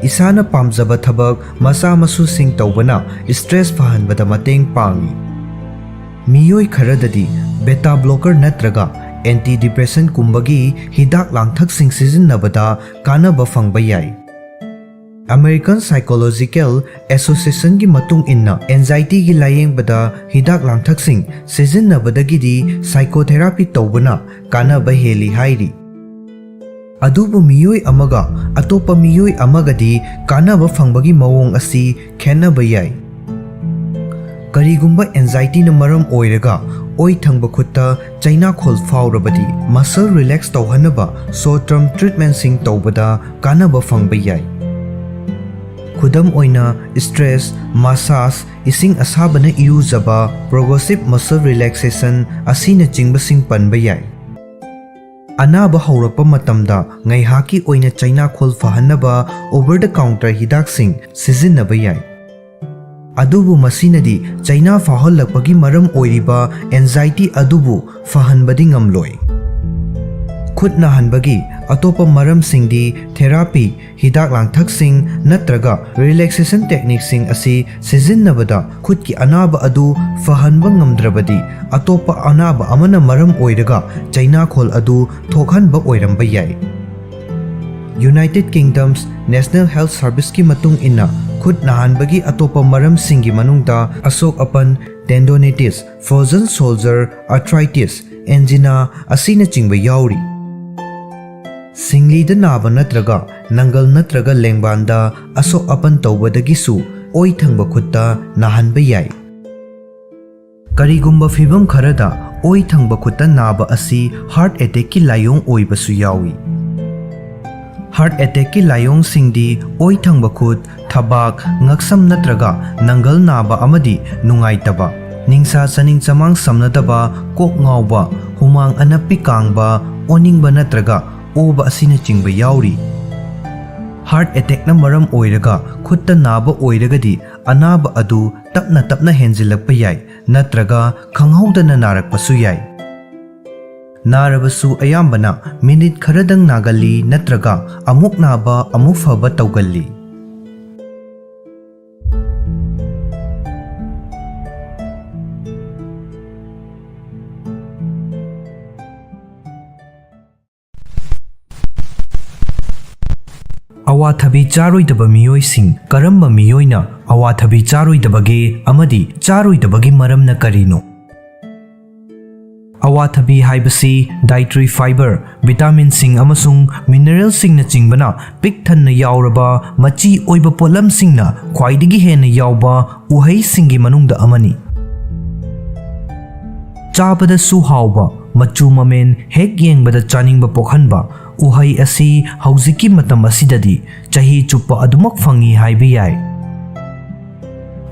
ꯏꯁꯥꯅ ꯄꯥꯝꯖꯕ ꯊꯕꯛ ꯃꯆꯥ ꯃꯁꯨꯁꯤꯡ ꯇꯧꯕꯅ stress ꯐꯍꯟꯕꯗ ꯃꯇꯦꯡ ꯄꯥꯡꯏ꯫ ꯃꯤꯑꯣꯏ ꯈꯔꯗꯗꯤ beta blocker ꯅꯠꯇ꯭ꯔꯒ antidepressant ꯀꯨꯝꯕꯒꯤ ꯍꯤꯗꯥꯛ ꯂꯥꯡꯊꯛꯁꯤꯡ ꯁꯤꯖꯤꯟꯅꯕꯗ ꯀꯥꯟꯅꯕ ꯐꯪꯕ ꯌꯥꯏ꯫ American Psychological Association ꯒꯤ ꯃꯇꯨꯡ ꯏꯟꯅ, anxiety ꯒꯤ ꯂꯥꯌꯦꯡꯕꯗ ꯍꯤꯗꯥꯛ ꯂꯥꯡꯊꯛꯁꯤꯡ ꯁꯤꯖꯤꯟꯅꯕꯗꯒꯤꯗꯤ psychotherapy ꯇꯧꯕꯅ ꯀꯥꯟꯅꯕ ꯍꯦꯜꯂꯤ ꯍꯥꯏꯔꯤ꯫ ꯑꯗꯨꯕꯨ ꯃꯤꯑꯣꯏ ꯑꯃꯒ ꯑꯇꯣꯞꯄ ꯃꯤꯑꯣꯏ ꯑꯃꯒꯗꯤ ꯀꯥꯟꯅꯕ ꯐꯪꯕꯒꯤ ꯃꯑꯣꯡ ꯑꯁꯤ ꯈꯦꯠꯅꯕ ꯌꯥꯏ꯫ ꯀꯔꯤꯒꯨꯝꯕ anxietyꯅ ꯃꯔꯝ ꯑꯣꯏꯔꯒ ꯑꯣꯏ ꯊꯪꯕ ꯈꯨꯠꯇ ꯆꯩꯅꯥꯈꯣꯜ ꯐꯥꯎꯔꯕꯗꯤ, muscle relax ꯇꯧꯍꯟꯅꯕ short term treatmentꯁꯤꯡ ꯇꯧꯕꯗ ꯀꯥꯟꯅꯕ ꯐꯪꯕ ꯌꯥꯏ꯫ ꯈꯨꯗꯝ ꯑꯣꯏꯅ, stress, massage, ꯏꯁꯤꯡ ꯑꯁꯥꯕꯅ ꯏꯔꯨꯖꯕ, progressive muscle relaxation ꯑꯁꯤꯅꯆꯤꯡꯕꯁꯤꯡ ꯄꯟꯕ ꯌꯥꯏ꯫ ꯑꯅꯥꯕ ꯍꯧꯔꯛꯄ ꯃꯇꯝꯗ ꯉꯥꯏꯍꯥꯛꯀꯤ ꯑꯣꯏꯅ ꯆꯩꯅꯥꯈꯣꯜ ꯐꯍꯟꯅꯕ over the counter ꯍꯤꯗꯥꯛꯁꯤꯡ ꯁꯤꯖꯤꯟꯅꯕ ꯌꯥꯏ꯫ ꯑꯗꯨꯕꯨ ꯃꯁꯤꯅꯗꯤ ꯆꯩꯅꯥ ꯐꯥꯎꯍꯜꯂꯛꯄꯒꯤ ꯃꯔꯝ ꯑꯣꯏꯔꯤꯕ anxiety ꯑꯗꯨꯕꯨ ꯐꯍꯟꯕꯗꯤ ꯉꯝꯂꯣꯏ꯫ ꯈꯨꯠ ꯅꯥꯍꯟꯕꯒꯤ ꯑꯇꯣꯞꯄ ꯃꯔꯝꯁꯤꯡꯗꯤ therapy, ꯍꯤꯗꯥꯛ ꯂꯥꯡꯊꯛꯁꯤꯡ ꯅꯠꯇ꯭ꯔꯒ relaxation techniqueꯁꯤꯡ ꯑꯁꯤ ꯁꯤꯖꯤꯟꯅꯕꯗ ꯈꯨꯠꯀꯤ ꯑꯅꯥꯕ ꯑꯗꯨ ꯐꯍꯟꯕ ꯉꯝꯗ꯭ꯔꯕꯗꯤ, ꯑꯇꯣꯞꯄ ꯑꯅꯥꯕ ꯑꯃꯅ ꯃꯔꯝ ꯑꯣꯏꯔꯒ ꯆꯩꯅꯥꯈꯣꯜ ꯑꯗꯨ ꯊꯣꯛꯍꯟꯕ ꯑꯣꯏꯔꯝꯕ ꯌꯥꯏ꯫ United Kingdom's National Health Serviceꯀꯤ ꯃꯇꯨꯡ ꯏꯟꯅ, ꯈꯨꯠ ꯅꯥꯍꯟꯕꯒꯤ ꯑꯇꯣꯞꯄ ꯃꯔꯝꯁꯤꯡꯒꯤ ꯃꯅꯨꯡꯗ ꯑꯁꯣꯛ ꯑꯄꯟ, tendonitis, frozen shoulder, arthritis, angina ꯑꯁꯤꯅꯆꯤꯡꯕ ꯌꯥꯎꯔꯤ꯫ ꯁꯤꯡꯂꯤꯗ ꯅꯥꯕ ꯅꯠꯇ꯭ꯔꯒ ꯅꯪꯒꯜ ꯅꯠꯇ꯭ꯔꯒ ꯂꯦꯡꯕꯥꯟꯗ ꯑꯁꯣꯛ ꯑꯄꯟ ꯇꯧꯕꯗꯒꯤꯁꯨ ꯑꯣꯏ ꯊꯪꯕ ꯈꯨꯠꯇ ꯅꯥꯍꯟꯕ ꯌꯥꯏ꯫ ꯀꯔꯤꯒꯨꯝꯕ ꯐꯤꯚꯝ ꯈꯔꯗ ꯑꯣꯏ ꯊꯪꯕ ꯈꯨꯠꯇ ꯅꯥꯕ ꯑꯁꯤ heart attackꯀꯤ ꯂꯥꯏꯑꯣꯡ ꯑꯣꯏꯕꯁꯨ ꯌꯥꯎꯏ꯫ Heart attackꯀꯤ ꯂꯥꯏꯑꯣꯡꯁꯤꯡꯗꯤ ꯑꯣꯏ ꯊꯪꯕ ꯈꯨꯠ, ꯊꯕꯥꯛ, ꯉꯛꯁꯝ ꯅꯠꯇ꯭ꯔꯒ ꯅꯪꯒꯜ ꯅꯥꯕ ꯑꯃꯗꯤ ꯅꯨꯡꯉꯥꯏꯇꯕ, ꯅꯤꯡꯁꯥ ꯆꯥꯅꯤꯡ ꯆꯃꯥꯡ ꯁꯝꯅꯗꯕ, ꯀꯣꯛ ꯉꯥꯎꯕ, ꯍꯨꯃꯥꯡ ꯑꯅꯞꯄꯤ ꯀꯥꯡꯕ, ꯑꯣꯅꯤꯡꯕ ꯅꯠꯇ꯭ꯔꯒ ꯑꯣꯕ ꯑꯁꯤꯅꯆꯤꯡꯕ ꯌꯥꯎꯔꯤ꯫ Heart attackꯅ ꯃꯔꯝ ꯑꯣꯏꯔꯒ ꯈꯨꯠꯇ ꯅꯥꯕ ꯑꯣꯏꯔꯒꯗꯤ, ꯑꯅꯥꯕ ꯑꯗꯨ ꯇꯞꯅ ꯇꯞꯅ ꯍꯦꯟꯖꯤꯜꯂꯛꯄ ꯌꯥꯏ ꯅꯠꯇ꯭ꯔꯒ ꯈꯪꯍꯧꯗꯅ ꯅꯥꯔꯛꯄꯁꯨ ꯌꯥꯏ꯫ ꯅꯥꯔꯕꯁꯨ ꯑꯌꯥꯝꯕꯅ ꯃꯤꯅꯤꯠ ꯈꯔꯗꯪ ꯅꯥꯒꯜꯂꯤ ꯅꯠꯇ꯭ꯔꯒ ꯑꯃꯨꯛ ꯅꯥꯕ ꯑꯃꯨꯛ ꯐꯕ ꯇꯧꯒꯜꯂꯤ꯫ ꯑꯋꯥꯊꯕꯤ ꯆꯥꯔꯣꯏꯗꯕ ꯃꯤꯑꯣꯏꯁꯤꯡ꯫ ꯀꯔꯝꯕ ꯃꯤꯑꯣꯏꯅ ꯑꯋꯥꯊꯕꯤ ꯆꯥꯔꯣꯏꯗꯕꯒꯦ ꯑꯃꯗꯤ ꯆꯥꯔꯣꯏꯗꯕꯒꯤ ꯃꯔꯝꯅ ꯀꯔꯤꯅꯣ? ꯑꯋꯥꯊꯕꯤ ꯍꯥꯏꯕꯁꯤ dietary fiber, vitaminꯁꯤꯡ ꯑꯃꯁꯨꯡ mineralꯁꯤꯡꯅꯆꯤꯡꯕꯅ ꯄꯤꯛ ꯊꯟꯅ ꯌꯥꯎꯔꯕ ꯃꯆꯤ ꯑꯣꯏꯕ ꯄꯣꯠꯂꯝꯁꯤꯡꯅ ꯈ꯭ꯋꯥꯏꯗꯒꯤ ꯍꯦꯟꯅ ꯌꯥꯎꯕ ꯎꯍꯩꯁꯤꯡꯒꯤ ꯃꯅꯨꯡꯗ ꯑꯃꯅꯤ꯫ ꯆꯥꯕꯗꯁꯨ ꯍꯥꯎꯕ, ꯃꯆꯨ ꯃꯃꯦꯟ ꯍꯦꯛ ꯌꯦꯡꯕꯗ ꯆꯥꯅꯤꯡꯕ ꯄꯣꯛꯍꯟꯕ ꯎꯍꯩ ꯑꯁꯤ ꯍꯧꯖꯤꯛꯀꯤ ꯃꯇꯝ ꯑꯁꯤꯗꯗꯤ ꯆꯍꯤ ꯆꯨꯞꯄ ꯑꯗꯨꯃꯛ ꯐꯪꯏ ꯍꯥꯏꯕ ꯌꯥꯏ꯫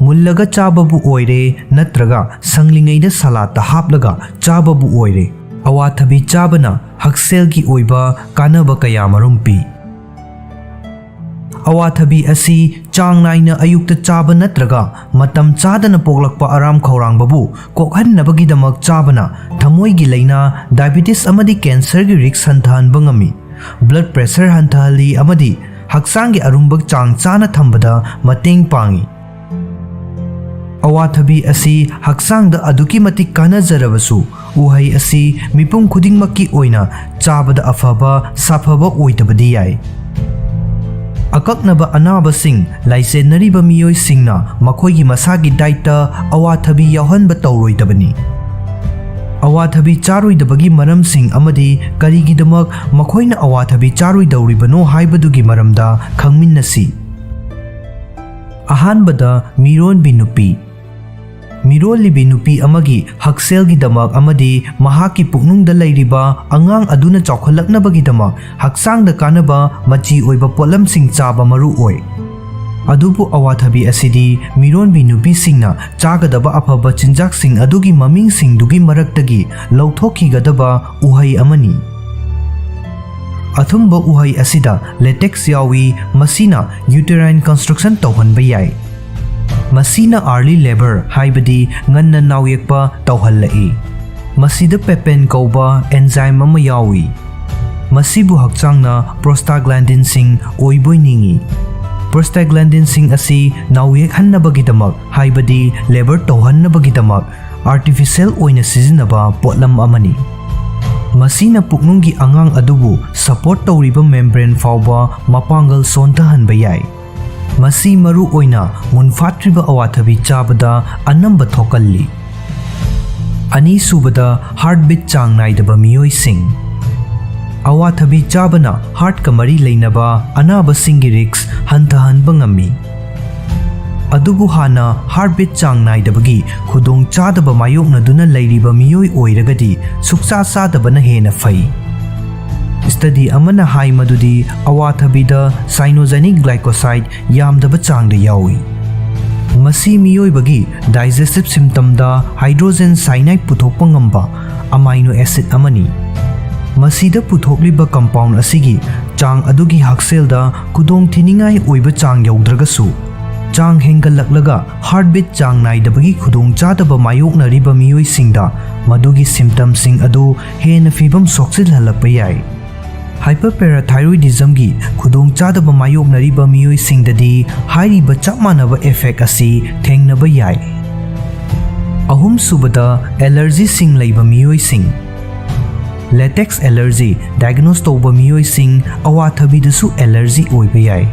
ꯃꯨꯜꯂꯒ ꯆꯥꯕꯕꯨ ꯑꯣꯏꯔꯦ ꯅꯠꯇ꯭ꯔꯒ ꯁꯪꯂꯤꯉꯩꯗ ꯁꯂꯥꯠꯇ ꯍꯥꯞꯂꯒ ꯆꯥꯕꯕꯨ ꯑꯣꯏꯔꯦ, ꯑꯋꯥꯊꯕꯤ ꯆꯥꯕꯅ ꯍꯛꯁꯦꯜꯒꯤ ꯑꯣꯏꯕ ꯀꯥꯟꯅꯕ ꯀꯌꯥ ꯃꯔꯨꯝ ꯄꯤ꯫ ꯑꯋꯥꯊꯕꯤ ꯑꯁꯤ ꯆꯥꯡ ꯅꯥꯏꯅ ꯑꯌꯨꯛꯇ ꯆꯥꯕ ꯅꯠꯇ꯭ꯔꯒ ꯃꯇꯝ ꯆꯥꯗꯅ ꯄꯣꯛꯂꯛꯄ ꯑꯔꯥꯝ ꯈꯧꯔꯥꯡꯕꯕꯨ ꯀꯣꯛꯍꯟꯅꯕꯒꯤꯗꯃꯛ ꯆꯥꯕꯅ ꯊꯃꯣꯏꯒꯤ ꯂꯥꯏꯅꯥ, diabetes ꯑꯃꯗꯤ cancerꯒꯤ risk ꯍꯟꯊꯍꯟꯕ ꯉꯝꯃꯤ꯫ Blood pressure ꯍꯟꯊꯍꯜꯂꯤ ꯑꯃꯗꯤ ꯍꯛꯆꯥꯡꯒꯤ ꯑꯔꯨꯝꯕ ꯆꯥꯡ ꯆꯥꯅ ꯊꯝꯕꯗ ꯃꯇꯦꯡ ꯄꯥꯡꯏ꯫ ꯑꯋꯥꯊꯕꯤ ꯑꯁꯤ ꯍꯛꯆꯥꯡꯗ ꯑꯗꯨꯛꯀꯤ ꯃꯇꯤꯛ ꯀꯥꯟꯅꯖꯔꯕꯁꯨ, ꯎꯍꯩ ꯑꯁꯤ ꯃꯤꯄꯨꯝ ꯈꯨꯗꯤꯡꯃꯛꯀꯤ ꯑꯣꯏꯅ ꯆꯥꯕꯗ ꯑꯐꯕ ꯁꯥꯐꯕ ꯑꯣꯏꯗꯕꯗꯤ ꯌꯥꯏ꯫ ꯑꯀꯛꯅꯕ ꯑꯅꯥꯕꯁꯤꯡ ꯂꯥꯏꯆꯦꯟꯅꯔꯤꯕ ꯃꯤꯑꯣꯏꯁꯤꯡꯅ ꯃꯈꯣꯏꯒꯤ ꯃꯁꯥꯒꯤ dietꯇ ꯑꯋꯥꯊꯕꯤ ꯌꯥꯎꯍꯟꯕ ꯇꯧꯔꯣꯏꯗꯕꯅꯤ꯫ ꯑꯋꯥꯊꯕꯤ ꯆꯥꯔꯣꯏꯗꯕꯒꯤ ꯃꯔꯝꯁꯤꯡ ꯑꯃꯗꯤ ꯀꯔꯤꯒꯤꯗꯃꯛ ꯃꯈꯣꯏꯅ ꯑꯋꯥꯊꯕꯤ ꯆꯥꯔꯣꯏꯗꯧꯔꯤꯕꯅꯣ ꯍꯥꯏꯕꯗꯨꯒꯤ ꯃꯔꯝꯗ ꯈꯪꯃꯤꯟꯅꯁꯤ꯫ ꯑꯍꯥꯟꯕꯗ, ꯃꯤꯔꯣꯟꯕꯤ ꯅꯨꯄꯤ꯫ ꯃꯤꯔꯣꯜꯂꯤꯕꯤ ꯅꯨꯄꯤ ꯑꯃꯒꯤ ꯍꯛꯁꯦꯜꯒꯤꯗꯃꯛ ꯑꯃꯗꯤ ꯃꯍꯥꯛꯀꯤ ꯄꯨꯛꯅꯨꯡꯗ ꯂꯩꯔꯤꯕ ꯑꯉꯥꯡ ꯑꯗꯨꯅ ꯆꯥꯎꯈꯠꯂꯛꯅꯕꯒꯤꯗꯃꯛ ꯍꯛꯆꯥꯡꯗ ꯀꯥꯟꯅꯕ ꯃꯆꯤ ꯑꯣꯏꯕ ꯄꯣꯠꯂꯝꯁꯤꯡ ꯆꯥꯕ ꯃꯔꯨ ꯑꯣꯏ꯫ ꯑꯗꯨꯕꯨ ꯑꯋꯥꯊꯕꯤ ꯑꯁꯤꯗꯤ ꯃꯤꯔꯣꯟꯕꯤ ꯅꯨꯄꯤꯁꯤꯡꯅ ꯆꯥꯒꯗꯕ ꯑꯐꯕ ꯆꯤꯟꯖꯥꯛꯁꯤꯡ ꯑꯗꯨꯒꯤ ꯃꯃꯤꯡꯁꯤꯡꯗꯨꯒꯤ ꯃꯔꯛꯇꯒꯤ ꯂꯧꯊꯣꯛꯈꯤꯒꯗꯕ ꯎꯍꯩ ꯑꯃꯅꯤ꯫ ꯑꯊꯨꯝꯕ ꯎꯍꯩ ꯑꯁꯤꯗ latex ꯌꯥꯎꯏ, ꯃꯁꯤꯅ uterine construction ꯇꯧꯍꯟꯕ ꯌꯥꯏ꯫ ꯃꯁꯤꯅ early labour, ꯍꯥꯏꯕꯗꯤ ꯉꯟꯅ ꯅꯥꯎꯌꯦꯛꯄ ꯇꯧꯍꯜꯂꯛꯏ꯫ ꯃꯁꯤꯗ papain ꯀꯧꯕ enzyme ꯑꯃ ꯌꯥꯎꯏ꯫ ꯃꯁꯤꯕꯨ ꯍꯛꯆꯥꯡꯅ prostaglandinꯁꯤꯡ ꯑꯣꯏꯕꯣꯏ ꯅꯤꯡꯏ꯫ Prostaglandinꯁꯤꯡ ꯑꯁꯤ ꯅꯥꯎꯌꯦꯛꯍꯟꯅꯕꯒꯤꯗꯃꯛ, ꯍꯥꯏꯕꯗꯤ labour ꯇꯧꯍꯟꯅꯕꯒꯤꯗꯃꯛ, artificial ꯑꯣꯏꯅ ꯁꯤꯖꯤꯟꯅꯕ ꯄꯣꯠꯂꯝ ꯑꯃꯅꯤ꯫ ꯃꯁꯤꯅ ꯄꯨꯛꯅꯨꯡꯒꯤ ꯑꯉꯥꯡ ꯑꯗꯨꯕꯨ support ꯇꯧꯔꯤꯕ membrane ꯐꯥꯎꯕ ꯃꯄꯥꯡꯒꯜ ꯁꯣꯟꯊꯍꯟꯕ ꯌꯥꯏ꯫ ꯃꯁꯤ ꯃꯔꯨ ꯑꯣꯏꯅ ꯃꯨꯟꯐꯥꯠꯇ꯭ꯔꯤꯕ ꯑꯋꯥꯊꯕꯤ ꯆꯥꯕꯗ ꯑꯅꯝꯕ ꯊꯣꯛꯀꯜꯂꯤ꯫ ꯑꯅꯤꯁꯨꯕꯗ, heartbeat ꯆꯥꯡ ꯅꯥꯏꯗꯕ ꯃꯤꯑꯣꯏꯁꯤꯡ꯫ ꯑꯋꯥꯊꯕꯤ ꯆꯥꯕꯅ heartꯀ ꯃꯔꯤ ꯂꯩꯅꯕ ꯑꯅꯥꯕꯁꯤꯡꯒꯤ risk ꯍꯟꯊꯍꯟꯕ ꯉꯝꯃꯤ꯫ ꯑꯗꯨꯕꯨ ꯍꯥꯟꯅ heartbeat ꯆꯥꯡ ꯅꯥꯏꯗꯕꯒꯤ ꯈꯨꯗꯣꯡꯆꯥꯗꯕ ꯃꯥꯌꯣꯛꯅꯗꯨꯅ ꯂꯩꯔꯤꯕ ꯃꯤꯑꯣꯏ ꯑꯣꯏꯔꯒꯗꯤ ꯁꯨꯛꯆꯥ ꯆꯥꯗꯕꯅ ꯍꯦꯟꯅ ꯐꯩ꯫ Study ꯑꯃꯅ ꯍꯥꯏ ꯃꯗꯨꯗꯤ ꯑꯋꯥꯊꯕꯤꯗ cyanogenic glycoside ꯌꯥꯝꯗꯕ ꯆꯥꯡꯗ ꯌꯥꯎꯏ꯫ ꯃꯁꯤ ꯃꯤꯑꯣꯏꯕꯒꯤ digestive systemꯗ hydrogen cyanide ꯄꯨꯊꯣꯛꯄ ꯉꯝꯕ amino acid ꯑꯃꯅꯤ꯫ ꯃꯁꯤꯗ ꯄꯨꯊꯣꯛꯂꯤꯕ compound ꯑꯁꯤꯒꯤ ꯆꯥꯡ ꯑꯗꯨꯒꯤ ꯍꯛꯁꯦꯜꯗ ꯈꯨꯗꯣꯡꯊꯤꯅꯤꯡꯉꯥꯏ ꯑꯣꯏꯕ ꯆꯥꯡ ꯌꯧꯗ꯭ꯔꯒꯁꯨ, ꯆꯥꯡ ꯍꯦꯟꯒꯠꯂꯛꯂꯒ heartbeat ꯆꯥꯡ ꯅꯥꯏꯗꯕꯒꯤ ꯈꯨꯗꯣꯡꯆꯥꯗꯕ ꯃꯥꯌꯣꯛꯅꯔꯤꯕ ꯃꯤꯑꯣꯏꯁꯤꯡꯗ ꯃꯗꯨꯒꯤ symptomꯁꯤꯡ ꯑꯗꯨ ꯍꯦꯟꯅ ꯐꯤꯕꯝ ꯁꯣꯛꯆꯤꯜꯍꯜꯂꯛꯄ ꯌꯥꯏ꯫ Hyperparathyroidismꯒꯤ ꯈꯨꯗꯣꯡꯆꯥꯗꯕ ꯃꯥꯌꯣꯛꯅꯔꯤꯕ ꯃꯤꯑꯣꯏꯁꯤꯡꯗꯗꯤ ꯍꯥꯏꯔꯤꯕ ꯆꯞ ꯃꯥꯟꯅꯕ effect ꯑꯁꯤ ꯊꯦꯡꯅꯕ ꯌꯥꯏ꯫ ꯑꯍꯨꯝꯁꯨꯕꯗ, allergyꯁꯤꯡ ꯂꯩꯕ ꯃꯤꯑꯣꯏꯁꯤꯡ꯫ Latex allergy diagnose ꯇꯧꯕ ꯃꯤꯑꯣꯏꯁꯤꯡ ꯑꯋꯥꯊꯕꯤꯗꯁꯨ allergy ꯑꯣꯏꯕ ꯌꯥꯏ꯫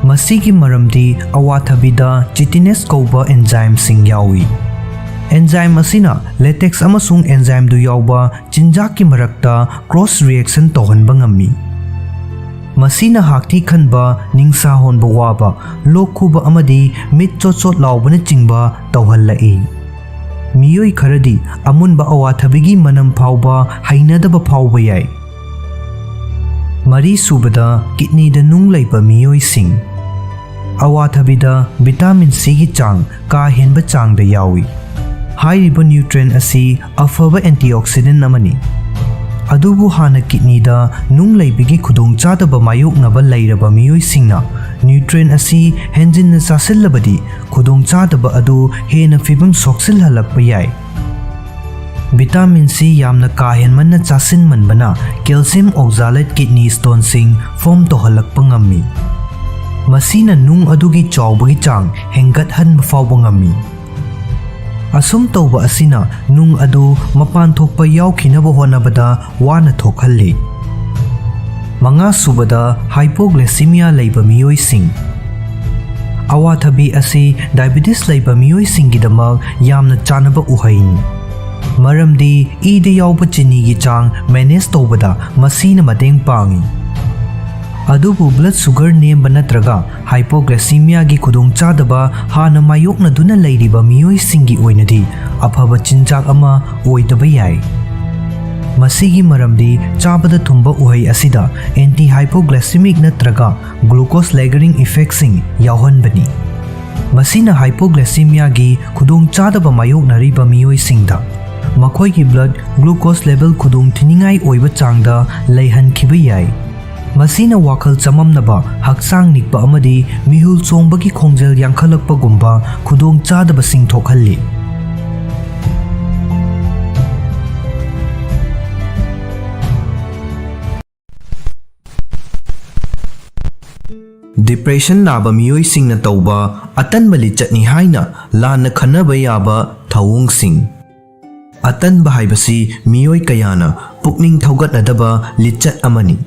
ꯃꯁꯤꯒꯤ ꯃꯔꯝꯗꯤ ꯑꯋꯥꯊꯕꯤꯗ chitinase ꯀꯧꯕ enzymeꯁꯤꯡ ꯌꯥꯎꯏ꯫ Enzyme ꯑꯁꯤꯅ latex ꯑꯃꯁꯨꯡ enzymeꯗꯨ ꯌꯥꯎꯕ ꯆꯤꯟꯖꯥꯛꯀꯤ ꯃꯔꯛꯇ cross reaction ꯇꯧꯍꯟꯕ ꯉꯝꯃꯤ꯫ ꯃꯁꯤꯅ ꯍꯥꯛꯊꯤ ꯈꯟꯕ, ꯅꯤꯡꯁꯥ ꯍꯣꯟꯕ ꯋꯥꯕ, ꯂꯣꯛ ꯈꯨꯕ ꯑꯃꯗꯤ ꯃꯤꯠ ꯆꯣꯠ ꯆꯣꯠ ꯂꯥꯎꯕꯅꯆꯤꯡꯕ ꯇꯧꯍꯜꯂꯛꯏ꯫ ꯃꯤꯑꯣꯏ ꯈꯔꯗꯤ ꯑꯃꯨꯟꯕ ꯑꯋꯥꯊꯕꯤꯒꯤ ꯃꯅꯝ ꯐꯥꯎꯕ ꯍꯩꯅꯗꯕ ꯐꯥꯎꯕ ꯌꯥꯏ꯫ ꯃꯔꯤꯁꯨꯕꯗ, kidneyꯗ ꯅꯨꯡ ꯂꯩꯕ ꯃꯤꯑꯣꯏꯁꯤꯡ꯫ ꯑꯋꯥꯊꯕꯤꯗ vitamin Cꯒꯤ ꯆꯥꯡ ꯀꯥ ꯍꯦꯟꯕ ꯆꯥꯡꯗ ꯌꯥꯎꯏ꯫ ꯍꯥꯏꯔꯤꯕ nutrient ꯑꯁꯤ ꯑꯐꯕ antioxidant ꯑꯃꯅꯤ꯫ ꯑꯗꯨꯕꯨ ꯍꯥꯟꯅ kidneyꯗ ꯅꯨꯡ ꯂꯩꯕꯒꯤ ꯈꯨꯗꯣꯡꯆꯥꯗꯕ ꯃꯥꯌꯣꯛꯅꯕ ꯂꯩꯔꯕ ꯃꯤꯑꯣꯏꯁꯤꯡꯅ nutrient ꯑꯁꯤ ꯍꯦꯟꯖꯤꯟꯅ ꯆꯥꯁꯤꯜꯂꯕꯗꯤ ꯈꯨꯗꯣꯡꯆꯥꯗꯕ ꯑꯗꯨ ꯍꯦꯟꯅ ꯐꯤꯕꯝ ꯁꯣꯛꯆꯤꯜꯍꯜꯂꯛꯄ ꯌꯥꯏ꯫ Vitamin C ꯌꯥꯝꯅ ꯀꯥ ꯍꯦꯟꯃꯟꯅ ꯆꯥꯁꯤꯟꯃꯟꯕꯅ calcium oxalate kidney stoneꯁꯤꯡ form ꯇꯧꯍꯜꯂꯛꯄ ꯉꯝꯃꯤ꯫ ꯃꯁꯤꯅ ꯅꯨꯡ ꯑꯗꯨꯒꯤ ꯆꯥꯎꯕꯒꯤ ꯆꯥꯡ ꯍꯦꯟꯒꯠꯍꯟꯕ ꯐꯥꯎꯕ ꯉꯝꯃꯤ꯫ ꯑꯁꯨꯝ ꯇꯧꯕ ꯑꯁꯤꯅ ꯅꯨꯡ ꯑꯗꯨ ꯃꯄꯥꯟ ꯊꯣꯛꯄ ꯌꯥꯎꯈꯤꯅꯕ ꯍꯣꯠꯅꯕꯗ ꯋꯥꯅ ꯊꯣꯛꯍꯜꯂꯤ꯫ ꯃꯉꯥꯁꯨꯕꯗ, hypoglycemia ꯂꯩꯕ ꯃꯤꯑꯣꯏꯁꯤꯡ꯫ ꯑꯋꯥꯊꯕꯤ ꯑꯁꯤ diabetes ꯂꯩꯕ ꯃꯤꯑꯣꯏꯁꯤꯡꯒꯤꯗꯃꯛ ꯌꯥꯝꯅ ꯆꯥꯅꯕ ꯎꯍꯩꯅꯤ꯫ ꯃꯔꯝꯗꯤ ꯏꯗ ꯌꯥꯎꯕ ꯆꯤꯅꯤꯒꯤ ꯆꯥꯡ ꯃꯦꯅꯦꯖ ꯇꯧꯕꯗ ꯃꯁꯤꯅ ꯃꯇꯦꯡ ꯄꯥꯡꯏ꯫ ꯑꯗꯨꯕꯨ ꯕ꯭ꯂꯗ ꯁꯨꯒꯔ ꯅꯦꯝꯕ ꯅꯠꯇ꯭ꯔꯒ ꯍꯥꯏꯄꯣꯒ꯭ꯂꯥꯏꯁꯤꯃꯤꯌꯥꯒꯤ ꯈꯨꯗꯣꯡꯆꯥꯗꯕ ꯍꯥꯟꯅ ꯃꯥꯌꯣꯛꯅꯗꯨꯅ ꯂꯩꯔꯤꯕ ꯃꯤꯑꯣꯏꯁꯤꯡꯒꯤ ꯑꯣꯏꯅꯗꯤ ꯑꯐꯕ ꯆꯤꯟꯖꯥꯛ ꯑꯃ ꯑꯣꯏꯗꯕ ꯌꯥꯏ꯫ ꯃꯁꯤꯒꯤ ꯃꯔꯝꯗꯤ ꯆꯥꯕꯗ ꯊꯨꯝꯕ ꯎꯍꯩ ꯑꯁꯤꯗ ꯑꯦꯟꯇꯤ ꯍꯥꯏꯄꯣꯒ꯭ꯂꯥꯏꯁꯤꯃꯤꯛ ꯅꯠꯇ꯭ꯔꯒ ꯒ꯭ꯂꯨꯀꯣꯁ ꯂꯦꯒꯔꯤꯡ ꯏꯐꯦꯛꯁꯤꯡ ꯌꯥꯎꯍꯟꯕꯅꯤ꯫ ꯃꯁꯤꯅ ꯍꯥꯏꯄꯣꯒ꯭ꯂꯥꯏꯁꯤꯃꯤꯌꯥꯒꯤ ꯈꯨꯗꯣꯡꯆꯥꯗꯕ ꯃꯥꯌꯣꯛꯅꯔꯤꯕ ꯃꯤꯑꯣꯏꯁꯤꯡꯗ ꯃꯈꯣꯏꯒꯤ ꯕ꯭ꯂꯗ ꯒ꯭ꯂꯨꯀꯣꯁ ꯂꯦꯚꯦꯜ ꯈꯨꯗꯣꯡ ꯊꯤꯅꯤꯡꯉꯥꯏ ꯑꯣꯏꯕ ꯆꯥꯡꯗ ꯂꯩꯍꯟꯈꯤꯕ ꯌꯥꯏ꯫ ꯃꯁꯤꯅ ꯋꯥꯈꯜ ꯆꯃꯝꯅꯕ, ꯍꯛꯆꯥꯡ ꯅꯤꯛꯄ ꯑꯃꯗꯤ ꯃꯤꯍꯨꯜ ꯆꯣꯡꯕꯒꯤ ꯈꯣꯡꯖꯦꯜ ꯌꯥꯡꯈꯠꯂꯛꯄꯒꯨꯝꯕ ꯈꯨꯗꯣꯡꯆꯥꯗꯕꯁꯤꯡ ꯊꯣꯛꯍꯜꯂꯤ꯫ ꯗꯤꯄ꯭ꯔꯦꯁꯟ ꯅꯥꯕ ꯃꯤꯑꯣꯏꯁꯤꯡꯅ ꯇꯧꯕ ꯑꯇꯟꯕ ꯂꯤꯆꯠꯅꯤ ꯍꯥꯏꯅ ꯂꯥꯟꯅ ꯈꯟꯅꯕ ꯌꯥꯕ ꯊꯧꯑꯣꯡꯁꯤꯡ꯫ ꯑꯇꯟꯕ ꯍꯥꯏꯕꯁꯤ ꯃꯤꯑꯣꯏ ꯀꯌꯥꯅ ꯄꯨꯛꯅꯤꯡ ꯊꯧꯒꯠꯅꯗꯕ ꯂꯤꯆꯠ ꯑꯃꯅꯤ꯫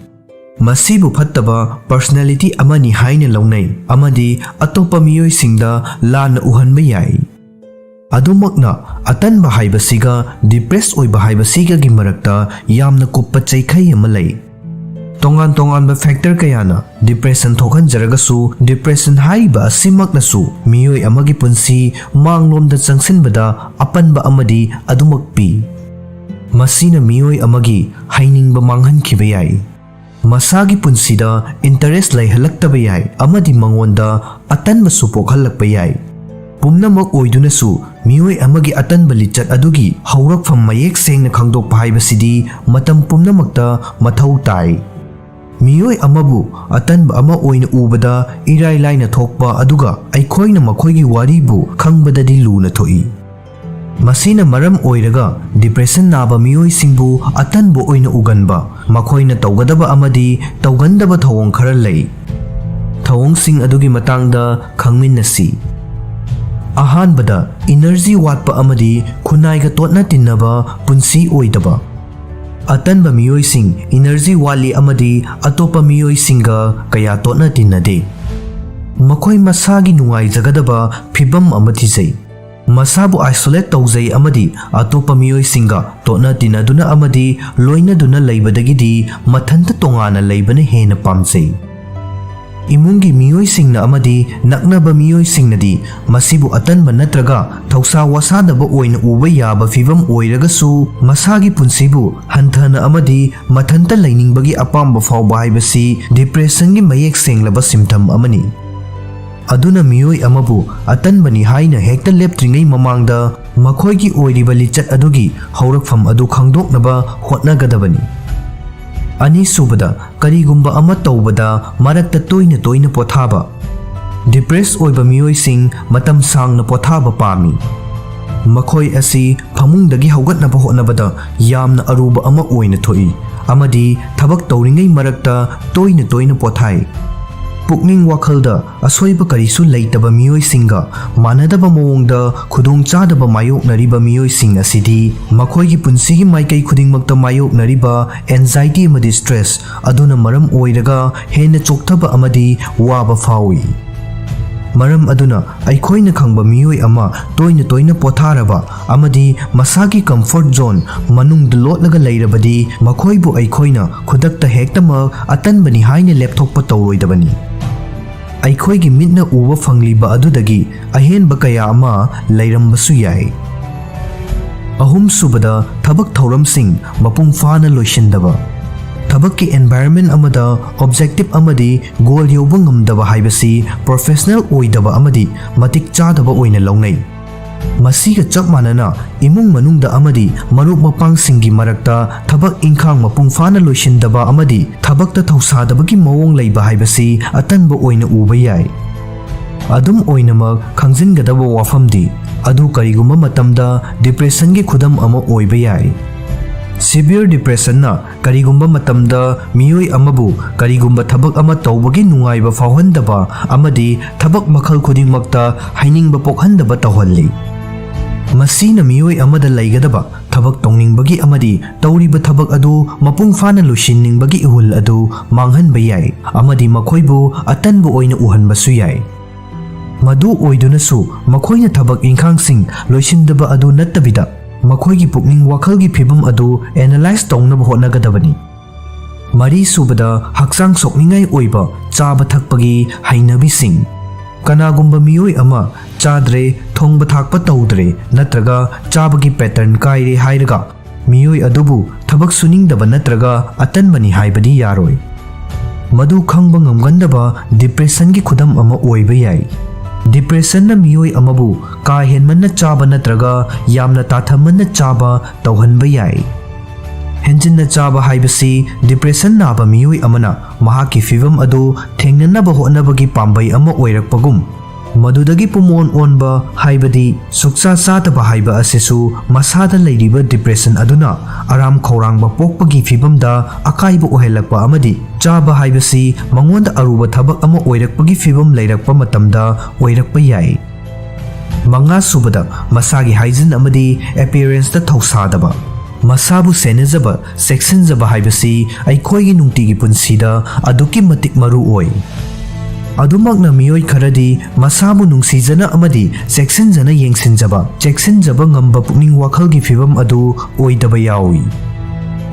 ꯃꯁꯤꯕꯨ ꯐꯠꯇꯕ ꯄꯔꯁꯅꯦꯂꯤꯇꯤ ꯑꯃꯅꯤ ꯍꯥꯏꯅ ꯂꯧꯅꯩ ꯑꯃꯗꯤ ꯑꯇꯣꯞꯄ ꯃꯤꯑꯣꯏꯁꯤꯡꯗ ꯂꯥꯟꯅ ꯎꯍꯟꯕ ꯌꯥꯏ꯫ ꯑꯗꯨꯃꯛꯅ, ꯑꯇꯟꯕ ꯍꯥꯏꯕꯁꯤꯒ ꯗꯤꯄ꯭ꯔꯦꯁ ꯑꯣꯏꯕ ꯍꯥꯏꯕꯁꯤꯒꯒꯤ ꯃꯔꯛꯇ ꯌꯥꯝꯅ ꯀꯨꯞꯄ ꯆꯩꯈꯩ ꯑꯃ ꯂꯩ꯫ ꯇꯣꯉꯥꯟ ꯇꯣꯉꯥꯟꯕ ꯐꯦꯛꯇꯔ ꯀꯌꯥꯅ ꯗꯤꯄ꯭ꯔꯦꯁꯟ ꯊꯣꯛꯍꯟꯖꯔꯒꯁꯨ, ꯗꯤꯄ꯭ꯔꯦꯁꯟ ꯍꯥꯏꯔꯤꯕ ꯑꯁꯤꯃꯛꯅꯁꯨ ꯃꯤꯑꯣꯏ ꯑꯃꯒꯤ ꯄꯨꯟꯁꯤ ꯃꯥꯡꯂꯣꯝꯗ ꯆꯪꯁꯤꯟꯕꯗ ꯑꯄꯟꯕ ꯑꯃꯗꯤ ꯑꯗꯨꯃꯛ ꯄꯤ꯫ ꯃꯁꯤꯅ ꯃꯤꯑꯣꯏ ꯑꯃꯒꯤ ꯍꯩꯅꯤꯡꯕ ꯃꯥꯡꯍꯟꯈꯤꯕ ꯌꯥꯏ, ꯃꯁꯥꯒꯤ ꯄꯨꯟꯁꯤꯗ ꯏꯟꯇꯔꯦꯁ ꯂꯩꯍꯜꯂꯛꯇꯕ ꯌꯥꯏ ꯑꯃꯗꯤ ꯃꯉꯣꯟꯗ ꯑꯇꯟꯕꯁꯨ ꯄꯣꯛꯍꯜꯂꯛꯄ ꯌꯥꯏ꯫ ꯄꯨꯝꯅꯃꯛ ꯑꯣꯏꯗꯨꯅꯁꯨ, ꯃꯤꯑꯣꯏ ꯑꯃꯒꯤ ꯑꯇꯟꯕ ꯂꯤꯆꯠ ꯑꯗꯨꯒꯤ ꯍꯧꯔꯛꯐꯝ ꯃꯌꯦꯛ ꯁꯦꯡꯅ ꯈꯪꯗꯣꯛꯄ ꯍꯥꯏꯕꯁꯤꯗꯤ ꯃꯇꯝ ꯄꯨꯝꯅꯃꯛꯇ ꯃꯊꯧ ꯇꯥꯏ꯫ ꯃꯤꯑꯣꯏ ꯑꯃꯕꯨ ꯑꯇꯟꯕ ꯑꯃ ꯑꯣꯏꯅ ꯎꯕꯗ ꯏꯔꯥꯏ ꯂꯥꯏꯅ ꯊꯣꯛꯄ, ꯑꯗꯨꯒ ꯑꯩꯈꯣꯏꯅ ꯃꯈꯣꯏꯒꯤ ꯋꯥꯔꯤꯕꯨ ꯈꯪꯕꯗꯗꯤ ꯂꯨꯅ ꯊꯣꯛꯏ꯫ ꯃꯁꯤꯅ ꯃꯔꯝ ꯑꯣꯏꯔꯒ ꯗꯤꯄ꯭ꯔꯦꯁꯟ ꯅꯥꯕ ꯃꯤꯑꯣꯏꯁꯤꯡꯕꯨ ꯑꯇꯟꯕ ꯑꯣꯏꯅ ꯎꯒꯟꯕ, ꯃꯈꯣꯏꯅ ꯇꯧꯒꯗꯕ ꯑꯃꯗꯤ ꯇꯧꯒꯟꯗꯕ ꯊꯧꯑꯣꯡ ꯈꯔ ꯂꯩ꯫ ꯊꯧꯑꯣꯡꯁꯤꯡ ꯑꯗꯨꯒꯤ ꯃꯇꯥꯡꯗ ꯈꯪꯃꯤꯟꯅꯁꯤ꯫ ꯑꯍꯥꯟꯕꯗ, ꯏꯅꯔꯖꯤ ꯋꯥꯠꯄ ꯑꯃꯗꯤ ꯈꯨꯟꯅꯥꯏꯒ ꯇꯣꯠꯅ ꯇꯤꯟꯅꯕ ꯄꯨꯟꯁꯤ ꯑꯣꯏꯗꯕ꯫ ꯑꯇꯟꯕ ꯃꯤꯑꯣꯏꯁꯤꯡ ꯏꯅꯔꯖꯤ ꯋꯥꯠꯂꯤ ꯑꯃꯗꯤ ꯑꯇꯣꯞꯄ ꯃꯤꯑꯣꯏꯁꯤꯡꯒ ꯀꯌꯥ ꯇꯣꯠꯅ ꯇꯤꯟꯅꯗꯦ꯫ ꯃꯈꯣꯏ ꯃꯁꯥꯒꯤ ꯅꯨꯡꯉꯥꯏꯖꯒꯗꯕ ꯐꯤꯚꯝ ꯑꯃ ꯊꯤꯖꯩ꯫ ꯃꯁꯥꯕꯨ isolate ꯇꯧꯖꯩ ꯑꯃꯗꯤ ꯑꯇꯣꯞꯄ ꯃꯤꯑꯣꯏꯁꯤꯡꯒ ꯇꯣꯠꯅ ꯇꯤꯟꯅꯗꯨꯅ ꯑꯃꯗꯤ ꯂꯣꯏꯅꯗꯨꯅ ꯂꯩꯕꯗꯒꯤꯗꯤ ꯃꯊꯟꯇ ꯇꯣꯉꯥꯟꯅ ꯂꯩꯕꯅ ꯍꯦꯟꯅ ꯄꯥꯝꯖꯩ꯫ ꯏꯃꯨꯡꯒꯤ ꯃꯤꯑꯣꯏꯁꯤꯡꯅ ꯑꯃꯗꯤ ꯅꯛꯅꯕ ꯃꯤꯑꯣꯏꯁꯤꯡꯅꯗꯤ ꯃꯁꯤꯕꯨ ꯑꯇꯟꯕ ꯅꯠꯇ꯭ꯔꯒ ꯊꯧꯁꯥ ꯋꯥꯁꯥꯗꯕ ꯑꯣꯏꯅ ꯎꯕ ꯌꯥꯕ ꯐꯤꯚꯝ ꯑꯣꯏꯔꯒꯁꯨ, ꯃꯁꯥꯒꯤ ꯄꯨꯟꯁꯤꯕꯨ ꯍꯟꯊꯅ ꯑꯃꯗꯤ ꯃꯊꯟꯇ ꯂꯩꯅꯤꯡꯕꯒꯤ ꯑꯄꯥꯝꯕ ꯐꯥꯎꯕ ꯍꯥꯏꯕꯁꯤ depressionꯒꯤ ꯃꯌꯦꯛ ꯁꯦꯡꯂꯕ symptom ꯑꯃꯅꯤ꯫ ꯑꯗꯨꯅ ꯃꯤꯑꯣꯏ ꯑꯃꯕꯨ ꯑꯇꯟꯕꯅꯤ ꯍꯥꯏꯅ ꯍꯦꯛꯇ ꯂꯦꯞꯇ꯭ꯔꯤꯉꯩ ꯃꯃꯥꯡꯗ ꯃꯈꯣꯏꯒꯤ ꯑꯣꯏꯔꯤꯕ ꯂꯤꯆꯠ ꯑꯗꯨꯒꯤ ꯍꯧꯔꯛꯐꯝ ꯑꯗꯨ ꯈꯪꯗꯣꯛꯅꯕ ꯍꯣꯠꯅꯒꯗꯕꯅꯤ꯫ ꯑꯅꯤꯁꯨꯕꯗ, ꯀꯔꯤꯒꯨꯝꯕ ꯑꯃ ꯇꯧꯕꯗ ꯃꯔꯛꯇ ꯇꯣꯏꯅ ꯇꯣꯏꯅ ꯄꯣꯊꯥꯕ꯫ Depress ꯑꯣꯏꯕ ꯃꯤꯑꯣꯏꯁꯤꯡ ꯃꯇꯝ ꯁꯥꯡꯅ ꯄꯣꯊꯥꯕ ꯄꯥꯝꯃꯤ꯫ ꯃꯈꯣꯏ ꯑꯁꯤ ꯐꯃꯨꯡꯗꯒꯤ ꯍꯧꯒꯠꯅꯕ ꯍꯣꯠꯅꯕꯗ ꯌꯥꯝꯅ ꯑꯔꯨꯕ ꯑꯃ ꯑꯣꯏꯅ ꯊꯣꯛꯏ ꯑꯃꯗꯤ ꯊꯕꯛ ꯇꯧꯔꯤꯉꯩ ꯃꯔꯛꯇ ꯇꯣꯏꯅ ꯇꯣꯏꯅ ꯄꯣꯊꯥꯏ꯫ ꯄꯨꯛꯅꯤꯡ ꯋꯥꯈꯜꯗ ꯑꯁꯣꯏꯕ ꯀꯔꯤꯁꯨ ꯂꯩꯇꯕ ꯃꯤꯑꯣꯏꯁꯤꯡꯒ ꯃꯥꯟꯅꯗꯕ ꯃꯑꯣꯡꯗ ꯈꯨꯗꯣꯡꯆꯥꯗꯕ ꯃꯥꯌꯣꯛꯅꯔꯤꯕ ꯃꯤꯑꯣꯏꯁꯤꯡ ꯑꯁꯤꯗꯤ ꯃꯈꯣꯏꯒꯤ ꯄꯨꯟꯁꯤꯒꯤ ꯃꯥꯏꯀꯩ ꯈꯨꯗꯤꯡꯃꯛꯇ ꯃꯥꯌꯣꯛꯅꯔꯤꯕ anxiety ꯑꯃꯗꯤ stress ꯑꯗꯨꯅ ꯃꯔꯝ ꯑꯣꯏꯔꯒ ꯍꯦꯟꯅ ꯆꯣꯛꯊꯕ ꯑꯃꯗꯤ ꯋꯥꯕ ꯐꯥꯎꯏ꯫ ꯃꯔꯝ ꯑꯗꯨꯅ, ꯑꯩꯈꯣꯏꯅ ꯈꯪꯕ ꯃꯤꯑꯣꯏ ꯑꯃ ꯇꯣꯏꯅ ꯇꯣꯏꯅ ꯄꯣꯊꯥꯔꯕ ꯑꯃꯗꯤ ꯃꯁꯥꯒꯤ comfort zone ꯃꯅꯨꯡꯗ ꯂꯣꯠꯂꯒ ꯂꯩꯔꯕꯗꯤ, ꯃꯈꯣꯏꯕꯨ ꯑꯩꯈꯣꯏꯅ ꯈꯨꯗꯛꯇ ꯍꯦꯛꯇꯃꯛ ꯑꯇꯟꯕꯅꯤ ꯍꯥꯏꯅ ꯂꯦꯞꯊꯣꯛꯄ ꯇꯧꯔꯣꯏꯗꯕꯅꯤ꯫ ꯑꯩꯈꯣꯏꯒꯤ ꯃꯤꯠꯅ ꯎꯕ ꯐꯪꯂꯤꯕ ꯑꯗꯨꯗꯒꯤ ꯑꯍꯦꯟꯕ ꯀꯌꯥ ꯑꯃ ꯂꯩꯔꯝꯕꯁꯨ ꯌꯥꯏ꯫ ꯑꯍꯨꯝꯁꯨꯕꯗ, ꯊꯕꯛ ꯊꯧꯔꯝꯁꯤꯡ ꯃꯄꯨꯡ ꯐꯥꯅ ꯂꯣꯏꯁꯤꯟꯗꯕ꯫ ꯊꯕꯛꯀꯤ environment ꯑꯃꯗ objective ꯑꯃꯗꯤ goal ꯌꯧꯕ ꯉꯝꯗꯕ ꯍꯥꯏꯕꯁꯤ professional ꯑꯣꯏꯗꯕ ꯑꯃꯗꯤ ꯃꯇꯤꯛ ꯆꯥꯗꯕ ꯑꯣꯏꯅ ꯂꯧꯅꯩ꯫ ꯃꯁꯤꯒ ꯆꯞ ꯃꯥꯟꯅꯅ, ꯏꯃꯨꯡ ꯃꯅꯨꯡꯗ ꯑꯃꯗꯤ ꯃꯔꯨꯞ ꯃꯄꯥꯡꯁꯤꯡꯒꯤ ꯃꯔꯛꯇ ꯊꯕꯛ ꯏꯪꯈꯥꯡ ꯃꯄꯨꯡ ꯐꯥꯅ ꯂꯣꯏꯁꯤꯟꯗꯕ ꯑꯃꯗꯤ ꯊꯕꯛꯇ ꯊꯧꯁꯥꯗꯕꯒꯤ ꯃꯑꯣꯡ ꯂꯩꯕ ꯍꯥꯏꯕꯁꯤ ꯑꯇꯟꯕ ꯑꯣꯏꯅ ꯎꯕ ꯌꯥꯏ꯫ ꯑꯗꯨꯝ ꯑꯣꯏꯅꯃꯛ, ꯈꯪꯖꯤꯟꯒꯗꯕ ꯋꯥꯐꯝꯗꯤ, ꯑꯗꯨ ꯀꯔꯤꯒꯨꯝꯕ ꯃꯇꯝꯗ depressionꯒꯤ ꯈꯨꯗꯝ ꯑꯃ ꯑꯣꯏꯕ ꯌꯥꯏ꯫ Severe depressionꯅ ꯀꯔꯤꯒꯨꯝꯕ ꯃꯇꯝꯗ ꯃꯤꯑꯣꯏ ꯑꯃꯕꯨ ꯀꯔꯤꯒꯨꯝꯕ ꯊꯕꯛ ꯑꯃ ꯇꯧꯕꯒꯤ ꯅꯨꯡꯉꯥꯏꯕ ꯐꯥꯎꯍꯟꯗꯕ ꯑꯃꯗꯤ ꯊꯕꯛ ꯃꯈꯜ ꯈꯨꯗꯤꯡꯃꯛꯇ ꯍꯩꯅꯤꯡꯕ ꯄꯣꯛꯍꯟꯗꯕ ꯇꯧꯍꯜꯂꯤ꯫ ꯃꯁꯤꯅ ꯃꯤꯑꯣꯏ ꯑꯃꯗ ꯂꯩꯒꯗꯕ ꯊꯕꯛ ꯇꯧꯅꯤꯡꯕꯒꯤ ꯑꯃꯗꯤ ꯇꯧꯔꯤꯕ ꯊꯕꯛ ꯑꯗꯨ ꯃꯄꯨꯡ ꯐꯥꯅ ꯂꯣꯏꯁꯤꯟꯅꯤꯡꯕꯒꯤ ꯏꯍꯨꯜ ꯑꯗꯨ ꯃꯥꯡꯍꯟꯕ ꯌꯥꯏ ꯑꯃꯗꯤ ꯃꯈꯣꯏꯕꯨ ꯑꯇꯟꯕ ꯑꯣꯏꯅ ꯎꯍꯟꯕꯁꯨ ꯌꯥꯏ꯫ ꯃꯗꯨ ꯑꯣꯏꯗꯨꯅꯁꯨ ꯃꯈꯣꯏꯅ ꯊꯕꯛ ꯏꯪꯈꯥꯡꯁꯤꯡ ꯂꯣꯏꯁꯤꯟꯗꯕ ꯑꯗꯨ ꯅꯠꯇꯕꯤꯗ ꯃꯈꯣꯏꯒꯤ ꯄꯨꯛꯅꯤꯡ ꯋꯥꯈꯜꯒꯤ ꯐꯤꯕꯝ ꯑꯗꯨ analyze ꯇꯧꯅꯕ ꯍꯣꯠꯅꯒꯗꯕꯅꯤ꯫ ꯃꯔꯤꯁꯨꯕꯗ, ꯍꯛꯆꯥꯡ ꯁꯣꯛꯅꯤꯡꯉꯥꯏ ꯑꯣꯏꯕ ꯆꯥꯕ ꯊꯛꯄꯒꯤ ꯍꯩꯅꯕꯤꯁꯤꯡ꯫ ꯀꯅꯥꯒꯨꯝꯕ ꯃꯤꯑꯣꯏ ꯑꯃ ꯆꯥꯗ꯭ꯔꯦ, ꯊꯣꯡꯕ ꯊꯥꯛꯄ ꯇꯧꯗ꯭ꯔꯦ ꯅꯠꯇ꯭ꯔꯒ ꯆꯥꯕꯒꯤ pattern ꯀꯥꯏꯔꯦ ꯍꯥꯏꯔꯒ ꯃꯤꯑꯣꯏ ꯑꯗꯨꯕꯨ ꯊꯕꯛ ꯁꯨꯅꯤꯡꯗꯕ ꯅꯠꯇ꯭ꯔꯒ ꯑꯇꯟꯕꯅꯤ ꯍꯥꯏꯕꯗꯤ ꯌꯥꯔꯣꯏ꯫ ꯃꯗꯨ ꯈꯪꯕ ꯉꯝꯒꯟꯗꯕ depressionꯒꯤ ꯈꯨꯗꯝ ꯑꯃ ꯑꯣꯏꯕ ꯌꯥꯏ꯫ Depressionꯅ ꯃꯤꯑꯣꯏ ꯑꯃꯕꯨ ꯀꯥ ꯍꯦꯟꯃꯟꯅ ꯆꯥꯕ ꯅꯠꯇ꯭ꯔꯒ ꯌꯥꯝꯅ ꯇꯥꯊꯃꯟꯅ ꯆꯥꯕ ꯇꯧꯍꯟꯕ ꯌꯥꯏ꯫ ꯍꯦꯟꯖꯤꯟꯅ ꯆꯥꯕ ꯍꯥꯏꯕꯁꯤ depression ꯅꯥꯕ ꯃꯤꯑꯣꯏ ꯑꯃꯅ ꯃꯍꯥꯛꯀꯤ ꯐꯤꯚꯝ ꯑꯗꯨ ꯊꯦꯡꯅꯅꯕ ꯍꯣꯠꯅꯕꯒꯤ ꯄꯥꯝꯕꯩ ꯑꯃ ꯑꯣꯏꯔꯛꯄꯒꯨꯝ, ꯃꯗꯨꯗꯒꯤ ꯄꯨꯝꯑꯣꯟ ꯑꯣꯟꯕ, ꯍꯥꯏꯕꯗꯤ ꯁꯨꯛꯆꯥ ꯆꯥꯗꯕ ꯍꯥꯏꯕ ꯑꯁꯤꯁꯨ ꯃꯁꯥꯗ ꯂꯩꯔꯤꯕ depression ꯑꯗꯨꯅ ꯑꯔꯥꯝ ꯈꯧꯔꯥꯡꯕ ꯄꯣꯛꯄꯒꯤ ꯐꯤꯚꯝꯗ ꯑꯀꯥꯏꯕ ꯑꯣꯏꯍꯜꯂꯛꯄ ꯑꯃꯗꯤ ꯆꯥꯕ ꯍꯥꯏꯕꯁꯤ ꯃꯉꯣꯟꯗ ꯑꯔꯨꯕ ꯊꯕꯛ ꯑꯃ ꯑꯣꯏꯔꯛꯄꯒꯤ ꯐꯤꯚꯝ ꯂꯩꯔꯛꯄ ꯃꯇꯝꯗ ꯑꯣꯏꯔꯛꯄ ꯌꯥꯏ꯫ ꯃꯉꯥꯁꯨꯕꯗ, ꯃꯁꯥꯒꯤ hygiene ꯑꯃꯗꯤ appearanceꯇ ꯊꯧꯁꯥꯗꯕ꯫ ꯃꯁꯥꯕꯨ ꯁꯦꯟꯅꯖꯕ, ꯆꯦꯛꯁꯤꯟꯖꯕ ꯍꯥꯏꯕꯁꯤ ꯑꯩꯈꯣꯏꯒꯤ ꯅꯨꯡꯇꯤꯒꯤ ꯄꯨꯟꯁꯤꯗ ꯑꯗꯨꯛꯀꯤ ꯃꯇꯤꯛ ꯃꯔꯨ ꯑꯣꯏ꯫ ꯑꯗꯨꯃꯛꯅ ꯃꯤꯑꯣꯏ ꯈꯔꯗꯤ ꯃꯁꯥꯕꯨ ꯅꯨꯡꯁꯤꯖꯅ ꯑꯃꯗꯤ ꯆꯦꯛꯁꯤꯟꯖꯅ ꯌꯦꯡꯁꯤꯟꯖꯕ, ꯆꯦꯛꯁꯤꯟꯖꯕ ꯉꯝꯕ ꯄꯨꯛꯅꯤꯡ ꯋꯥꯈꯜꯒꯤ ꯐꯤꯚꯝ ꯑꯗꯨ ꯑꯣꯏꯗꯕ ꯌꯥꯎꯏ꯫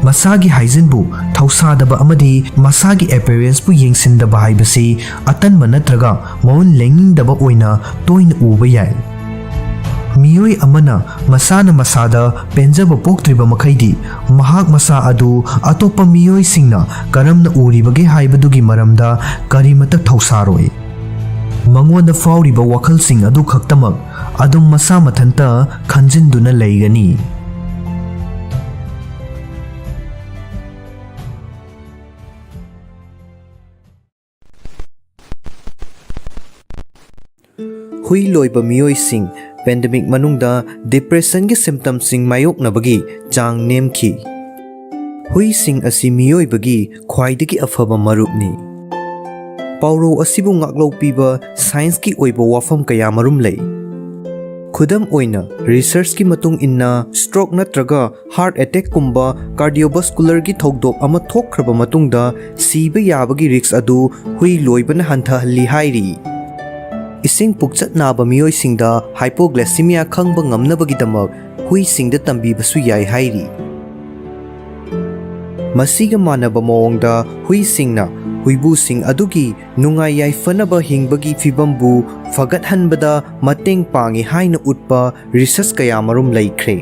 ꯃꯁꯥꯒꯤ hygiene ꯕꯨ ꯊꯧꯁꯥꯗꯕ ꯑꯃꯗꯤ ꯃꯁꯥꯒꯤ appearance ꯄꯨ ꯌꯦꯡꯁꯤꯟꯗꯕ ꯍꯥꯏꯕꯁꯤ ꯑꯇꯟꯕ ꯅꯠꯇ꯭ꯔꯒ ꯃꯑꯣꯡ ꯂꯦꯡꯅꯤꯡꯗꯕ ꯑꯣꯏꯅ ꯇꯣꯏꯅ ꯎꯕ ꯌꯥꯏ꯫ ꯃꯤꯑꯣꯏ ꯑꯃꯅ ꯃꯁꯥꯅ ꯃꯁꯥꯗ ꯄꯦꯟꯖꯕ ꯄꯣꯛꯇ꯭ꯔꯤꯕ ꯃꯈꯩꯗꯤ, ꯃꯍꯥꯛ ꯃꯁꯥ ꯑꯗꯨ ꯑꯇꯣꯞꯄ ꯃꯤꯑꯣꯏꯁꯤꯡꯅ ꯀꯔꯝꯅ ꯎꯔꯤꯕꯒꯦ ꯍꯥꯏꯕꯗꯨꯒꯤ ꯃꯔꯝꯗ ꯀꯔꯤꯃꯠꯇ ꯊꯧꯁꯥꯔꯣꯏ꯫ ꯃꯉꯣꯟꯗ ꯐꯥꯎꯔꯤꯕ ꯋꯥꯈꯜꯁꯤꯡ ꯑꯗꯨ ꯈꯛꯇꯃꯛ ꯑꯗꯨꯝ ꯃꯁꯥ ꯃꯊꯟꯇ ꯈꯟꯖꯤꯟꯗꯨꯅ ꯂꯩꯒꯅꯤ꯫ ꯍꯨꯏ ꯂꯣꯏꯕ ꯃꯤꯑꯣꯏꯁꯤꯡ pandemic ꯃꯅꯨꯡꯗ depressionꯒꯤ symptomꯁꯤꯡ ꯃꯥꯌꯣꯛꯅꯕꯒꯤ ꯆꯥꯡ ꯅꯦꯝꯈꯤ꯫ ꯍꯨꯏꯁꯤꯡ ꯑꯁꯤ ꯃꯤꯑꯣꯏꯕꯒꯤ ꯈ꯭ꯋꯥꯏꯗꯒꯤ ꯑꯐꯕ ꯃꯔꯨꯞꯅꯤ꯫ ꯄꯥꯎꯔꯧ ꯑꯁꯤꯕꯨ ꯉꯥꯛꯂꯧ ꯄꯤꯕ scienceꯀꯤ ꯑꯣꯏꯕ ꯋꯥꯐꯝ ꯀꯌꯥꯃꯔꯨꯝ ꯂꯩ꯫ ꯈꯨꯗꯝ ꯑꯣꯏꯅ, researchꯀꯤ ꯃꯇꯨꯡ ꯏꯟꯅ, stroke ꯅꯠꯇ꯭ꯔꯒ heart attackꯀꯨꯝꯕ cardiovascularꯒꯤ ꯊꯧꯗꯣꯛ ꯑꯃ ꯊꯣꯛꯈ꯭ꯔꯕ ꯃꯇꯨꯡꯗ ꯁꯤꯕ ꯌꯥꯕꯒꯤ risk ꯑꯗꯨ ꯍꯨꯏ ꯂꯣꯏꯕꯅ ꯍꯟꯊꯍꯜꯂꯤ ꯍꯥꯏꯔꯤ꯫ ꯏꯁꯤꯡ ꯄꯨꯛꯆꯠ ꯅꯥꯕ ꯃꯤꯑꯣꯏꯁꯤꯡꯗ hypoglycemia ꯈꯪꯕ ꯉꯝꯅꯕꯒꯤꯗꯃꯛ ꯍꯨꯏꯁꯤꯡꯗ ꯇꯝꯕꯤꯕꯁꯨ ꯌꯥꯏ ꯍꯥꯏꯔꯤ꯫ ꯃꯁꯤꯒ ꯃꯥꯟꯅꯕ ꯃꯑꯣꯡꯗ ꯍꯨꯏꯁꯤꯡꯅ ꯍꯨꯏꯕꯨꯁꯤꯡ ꯑꯗꯨꯒꯤ ꯅꯨꯡꯉꯥꯏ ꯌꯥꯏꯐꯅꯕ ꯍꯤꯡꯕꯒꯤ ꯐꯤꯕꯝꯕꯨ ꯐꯒꯠꯍꯟꯕꯗ ꯃꯇꯦꯡ ꯄꯥꯡꯏ ꯍꯥꯏꯅ ꯎꯠꯄ ꯔꯤꯁꯔꯆ ꯀꯌꯥꯃꯔꯨꯝ ꯂꯩꯈ꯭ꯔꯦ꯫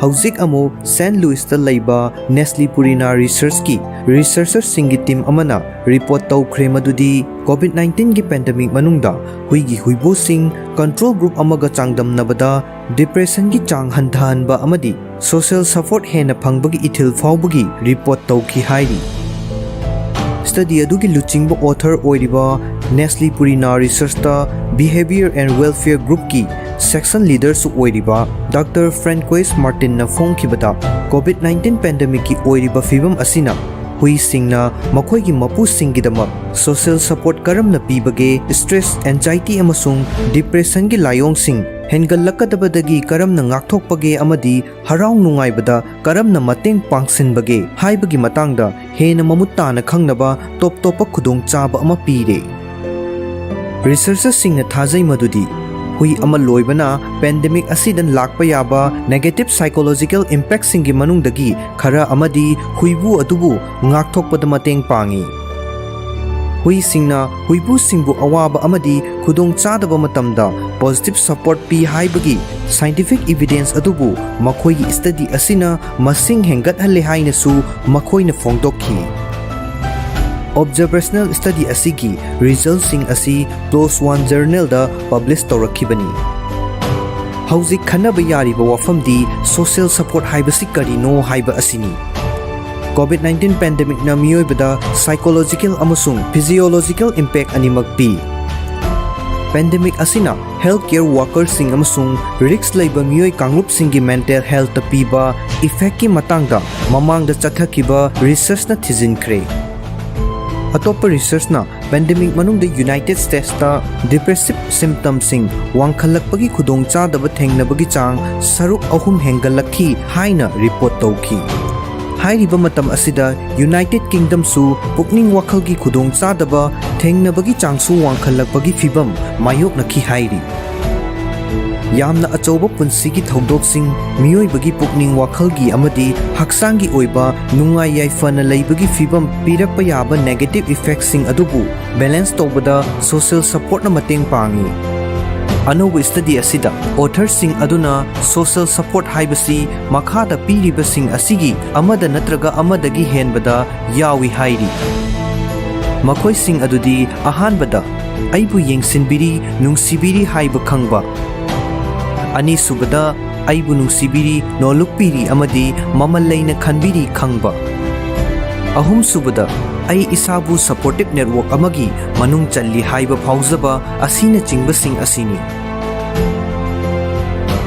ꯍꯧꯖꯤꯛ ꯑꯃꯨꯛ ꯁꯦꯟ ꯂꯨꯏꯁꯇ ꯂꯩꯕ Nestle Purina Researchꯀꯤ ꯔꯤꯁꯔꯆꯔꯁꯤꯡꯒꯤ ꯇꯤꯝ ꯑꯃꯅ ꯔꯤꯄꯣꯔꯠ ꯇꯧꯈ꯭ꯔꯦ ꯃꯗꯨꯗꯤ COVID nineteen ꯒꯤ ꯄꯦꯟꯗꯦꯃꯤꯛ ꯃꯅꯨꯡꯗ ꯍꯨꯏꯒꯤ ꯍꯨꯏꯕꯨꯁꯤꯡ ꯀꯟꯇ꯭ꯔꯣꯜ ꯒ꯭ꯔꯨꯞ ꯑꯃꯒ ꯆꯥꯡꯗꯝꯅꯕꯗ ꯗꯤꯄ꯭ꯔꯦꯁꯟꯒꯤ ꯆꯥꯡ ꯍꯟꯊꯍꯟꯕ ꯑꯃꯗꯤ ꯁꯣꯁꯤꯌꯦꯜ ꯁꯄꯣꯔꯠ ꯍꯦꯟꯅ ꯐꯪꯕꯒꯤ ꯏꯊꯤꯜ ꯐꯥꯎꯕꯒꯤ ꯔꯤꯄꯣꯔꯠ ꯇꯧꯈꯤ ꯍꯥꯏꯔꯤ꯫ ꯁ꯭ꯇꯗꯤ ꯑꯗꯨꯒꯤ ꯂꯨꯆꯤꯡꯕ ꯑꯣꯊꯔ ꯑꯣꯏꯔꯤꯕ Nestle Purina Researchꯇ Behavior and Welfare Groupꯀꯤ ꯁꯦꯛꯁꯟ ꯂꯤꯗꯔꯁꯨ ꯑꯣꯏꯔꯤꯕ ꯗꯥꯛꯇꯔ Francois Martinꯅ ꯐꯣꯡꯈꯤꯕꯗ COVID nineteen ꯄꯦꯟꯗꯦꯃꯤꯛꯀꯤ ꯑꯣꯏꯔꯤꯕ ꯐꯤꯕꯝ ꯑꯁꯤꯅ ꯍꯨꯏꯁꯤꯡꯅ ꯃꯈꯣꯏꯒꯤ ꯃꯄꯨꯁꯤꯡꯒꯤꯗꯃꯛ ꯁꯣꯁꯤꯌꯦꯜ ꯁꯄꯣꯔꯠ ꯀꯔꯝꯅ ꯄꯤꯕꯒꯦ, ꯁ꯭ꯇ꯭ꯔꯦꯁ, ꯑꯦꯟꯖꯥꯏꯇꯤ ꯑꯃꯁꯨꯡ ꯗꯤꯄ꯭ꯔꯦꯁꯟꯒꯤ ꯂꯥꯏꯑꯣꯡꯁꯤꯡ ꯍꯦꯟꯒꯠꯂꯛꯀꯗꯕꯗꯒꯤ ꯀꯔꯝꯅ ꯉꯥꯛꯊꯣꯛꯄꯒꯦ ꯑꯃꯗꯤ ꯍꯔꯥꯎ ꯅꯨꯡꯉꯥꯏꯕꯗ ꯀꯔꯝꯅ ꯃꯇꯦꯡ ꯄꯥꯡꯁꯤꯟꯕꯒꯦ ꯍꯥꯏꯕꯒꯤ ꯃꯇꯥꯡꯗ ꯍꯦꯟꯅ ꯃꯃꯨꯠ ꯇꯥꯅ ꯈꯪꯅꯕ ꯇꯣꯞ ꯇꯣꯞꯄ ꯈꯨꯗꯣꯡꯆꯥꯕ ꯑꯃ ꯄꯤꯔꯦ꯫ ꯔꯤꯁꯔꯆꯔꯁꯤꯡꯅ ꯊꯥꯖꯩ ꯃꯗꯨꯗꯤ ꯍꯨꯏ ꯑꯃ ꯂꯣꯏꯕꯅ ꯄꯦꯟꯗꯦꯃꯤꯛ ꯑꯁꯤꯗ ꯂꯥꯛꯄ ꯌꯥꯕ ꯅꯦꯒꯦꯇꯤꯚ ꯁꯥꯏꯀꯣꯂꯣꯖꯤꯀꯦꯜ ꯏꯝꯄꯦꯛꯁꯤꯡꯒꯤ ꯃꯅꯨꯡꯗꯒꯤ ꯈꯔ ꯑꯃꯗꯤ ꯍꯨꯏꯕꯨ ꯑꯗꯨꯕꯨ ꯉꯥꯛꯊꯣꯛꯄꯗ ꯃꯇꯦꯡ ꯄꯥꯡꯏ꯫ ꯍꯨꯏꯁꯤꯡꯅ ꯍꯨꯏꯕꯨꯁꯤꯡꯕꯨ ꯑꯋꯥꯕ ꯑꯃꯗꯤ ꯈꯨꯗꯣꯡꯆꯥꯗꯕ ꯃꯇꯝꯗ ꯄꯣꯖꯤꯇꯤꯚ ꯁꯄꯣꯔꯠ ꯄꯤ ꯍꯥꯏꯕꯒꯤ ꯁꯥꯏꯟꯇꯤꯐꯤꯛ ꯏꯚꯤꯗꯦꯟꯁ ꯑꯗꯨꯕꯨ ꯃꯈꯣꯏꯒꯤ ꯁ꯭ꯇꯗꯤ ꯑꯁꯤꯅ ꯃꯁꯤꯡ ꯍꯦꯟꯒꯠꯍꯜꯂꯦ ꯍꯥꯏꯅꯁꯨ ꯃꯈꯣꯏꯅ ꯐꯣꯡꯗꯣꯛꯈꯤ꯫ ꯑꯣꯕꯖꯔꯕꯦꯁꯅꯦꯜ ꯁ꯭ꯇꯗꯤ ꯑꯁꯤꯒꯤ ꯔꯤꯖꯜꯁꯤꯡ ꯑꯁꯤ ꯄ꯭ꯂꯣꯁ ꯋꯥꯟ ꯖꯔꯅꯦꯜꯗ ꯄꯕ꯭ꯂꯤꯁ ꯇꯧꯔꯛꯈꯤꯕꯅꯤ꯫ ꯍꯧꯖꯤꯛ ꯈꯟꯅꯕ ꯌꯥꯔꯤꯕ ꯋꯥꯐꯝꯗꯤ ꯁꯣꯁꯤꯌꯦꯜ ꯁꯄꯣꯔꯠ ꯍꯥꯏꯕꯁꯤ ꯀꯔꯤꯅꯣ ꯍꯥꯏꯕ ꯑꯁꯤꯅꯤ꯫ COVID nineteen ꯄꯦꯟꯗꯦꯃꯤꯛꯅ ꯃꯤꯑꯣꯏꯕꯗ ꯁꯥꯏꯀꯣꯂꯣꯖꯤꯀꯦꯜ ꯑꯃꯁꯨꯡ ꯐꯤꯖꯤꯑꯣꯂꯣꯖꯤꯀꯦꯜ ꯏꯝꯄꯦꯛ ꯑꯅꯤꯃꯛ ꯄꯤ꯫ ꯄꯦꯟꯗꯦꯃꯤꯛ ꯑꯁꯤꯅ ꯍꯦꯜꯊ ꯀꯦꯌꯔ ꯋꯥꯀꯔꯁꯤꯡ ꯑꯃꯁꯨꯡ ꯔꯤꯁ꯭ꯛ ꯂꯩꯕ ꯃꯤꯑꯣꯏ ꯀꯥꯡꯂꯨꯞꯁꯤꯡꯒꯤ ꯃꯦꯟꯇꯦꯜ ꯍꯦꯜꯊꯇ ꯄꯤꯕ ꯏꯐꯦꯛꯀꯤ ꯃꯇꯥꯡꯗ ꯃꯃꯥꯡꯗ ꯆꯠꯊꯈꯤꯕ ꯔꯤꯁꯔꯆꯅ ꯊꯤꯖꯤꯟꯈ꯭ꯔꯦ꯫ ꯑꯇꯣꯞꯄ ꯔꯤꯁꯔꯆꯅ ꯄꯦꯟꯗꯦꯃꯤꯛ ꯃꯅꯨꯡꯗ ꯌꯨꯅꯥꯏꯇꯦꯗ ꯁ꯭ꯇꯦꯠꯁꯇ ꯗꯤꯄ꯭ꯔꯦꯁꯤꯚ ꯁꯤꯝꯇꯝꯁꯤꯡ ꯋꯥꯡꯈꯠꯂꯛꯄꯒꯤ ꯈꯨꯗꯣꯡꯆꯥꯗꯕ ꯊꯦꯡꯅꯕꯒꯤ ꯆꯥꯡ ꯁꯔꯨꯛ ꯑꯍꯨꯝ ꯍꯦꯟꯒꯠꯂꯛꯈꯤ ꯍꯥꯏꯅ ꯔꯤꯄꯣꯔꯠ ꯇꯧꯈꯤ꯫ ꯍꯥꯏꯔꯤꯕ ꯃꯇꯝ ꯑꯁꯤꯗ ꯌꯨꯅꯥꯏꯇꯦꯗ ꯀꯤꯡꯗꯝꯁꯨ ꯄꯨꯛꯅꯤꯡ ꯋꯥꯈꯜꯒꯤ ꯈꯨꯗꯣꯡꯆꯥꯗꯕ ꯊꯦꯡꯅꯕꯒꯤ ꯆꯥꯡꯁꯨ ꯋꯥꯡꯈꯠꯂꯛꯄꯒꯤ ꯐꯤꯚꯝ ꯃꯥꯌꯣꯛꯅꯈꯤ ꯍꯥꯏꯔꯤ꯫ ꯌꯥꯝꯅ ꯑꯆꯧꯕ ꯄꯨꯟꯁꯤꯒꯤ ꯊꯧꯗꯣꯛꯁꯤꯡ, ꯃꯤꯑꯣꯏꯕꯒꯤ ꯄꯨꯛꯅꯤꯡ ꯋꯥꯈꯜꯒꯤ ꯑꯃꯗꯤ ꯍꯛꯆꯥꯡꯒꯤ ꯑꯣꯏꯕ ꯅꯨꯡꯉꯥꯏ ꯌꯥꯏꯐꯅ ꯂꯩꯕꯒꯤ ꯐꯤꯚꯝ ꯄꯤꯔꯛꯄ ꯌꯥꯕ ꯅꯦꯒꯦꯇꯤꯚ ꯏꯐꯦꯛꯁꯤꯡ ꯑꯗꯨꯕꯨ ꯕꯦꯂꯦꯟꯁ ꯇꯧꯕꯗ ꯁꯣꯁꯤꯌꯦꯜ ꯁꯄꯣꯔꯠꯅ ꯃꯇꯦꯡ ꯄꯥꯡꯏ꯫ ꯑꯅꯧꯕ ꯁ꯭ꯇꯗꯤ ꯑꯁꯤꯗ ꯑꯣꯊꯔꯁꯤꯡ ꯑꯗꯨꯅ ꯁꯣꯁꯤꯌꯦꯜ ꯁꯄꯣꯔꯠ ꯍꯥꯏꯕꯁꯤ ꯃꯈꯥꯗ ꯄꯤꯔꯤꯕꯁꯤꯡ ꯑꯁꯤꯒꯤ ꯑꯃꯗ ꯅꯠꯇ꯭ꯔꯒ ꯑꯃꯗꯒꯤ ꯍꯦꯟꯕꯗ ꯌꯥꯎꯏ ꯍꯥꯏꯔꯤ꯫ ꯃꯈꯣꯏꯁꯤꯡ ꯑꯗꯨꯗꯤ, ꯑꯍꯥꯟꯕꯗ, ꯑꯩꯕꯨ ꯌꯦꯡꯁꯤꯟꯕꯤꯔꯤ, ꯅꯨꯡꯁꯤꯕꯤꯔꯤ ꯍꯥꯏꯕ ꯈꯪꯕ꯫ ꯑꯅꯤꯁꯨꯕꯗ, ꯑꯩꯕꯨ ꯅꯨꯡꯁꯤꯕꯤꯔꯤ, ꯅꯣꯜꯂꯨꯛꯄꯤꯔꯤ ꯑꯃꯗꯤ ꯃꯃꯜ ꯂꯩꯅ ꯈꯟꯕꯤꯔꯤ ꯈꯪꯕ꯫ ꯑꯍꯨꯝꯁꯨꯕꯗ, ꯑꯩ ꯏꯁꯥꯕꯨ ꯁꯄꯣꯔꯇꯤꯚ ꯅꯦꯠꯋꯥꯔꯛ ꯑꯃꯒꯤ ꯃꯅꯨꯡ ꯆꯜꯂꯤ ꯍꯥꯏꯕ ꯐꯥꯎꯖꯕ ꯑꯁꯤꯅꯆꯤꯡꯕꯁꯤꯡ ꯑꯁꯤꯅꯤ꯫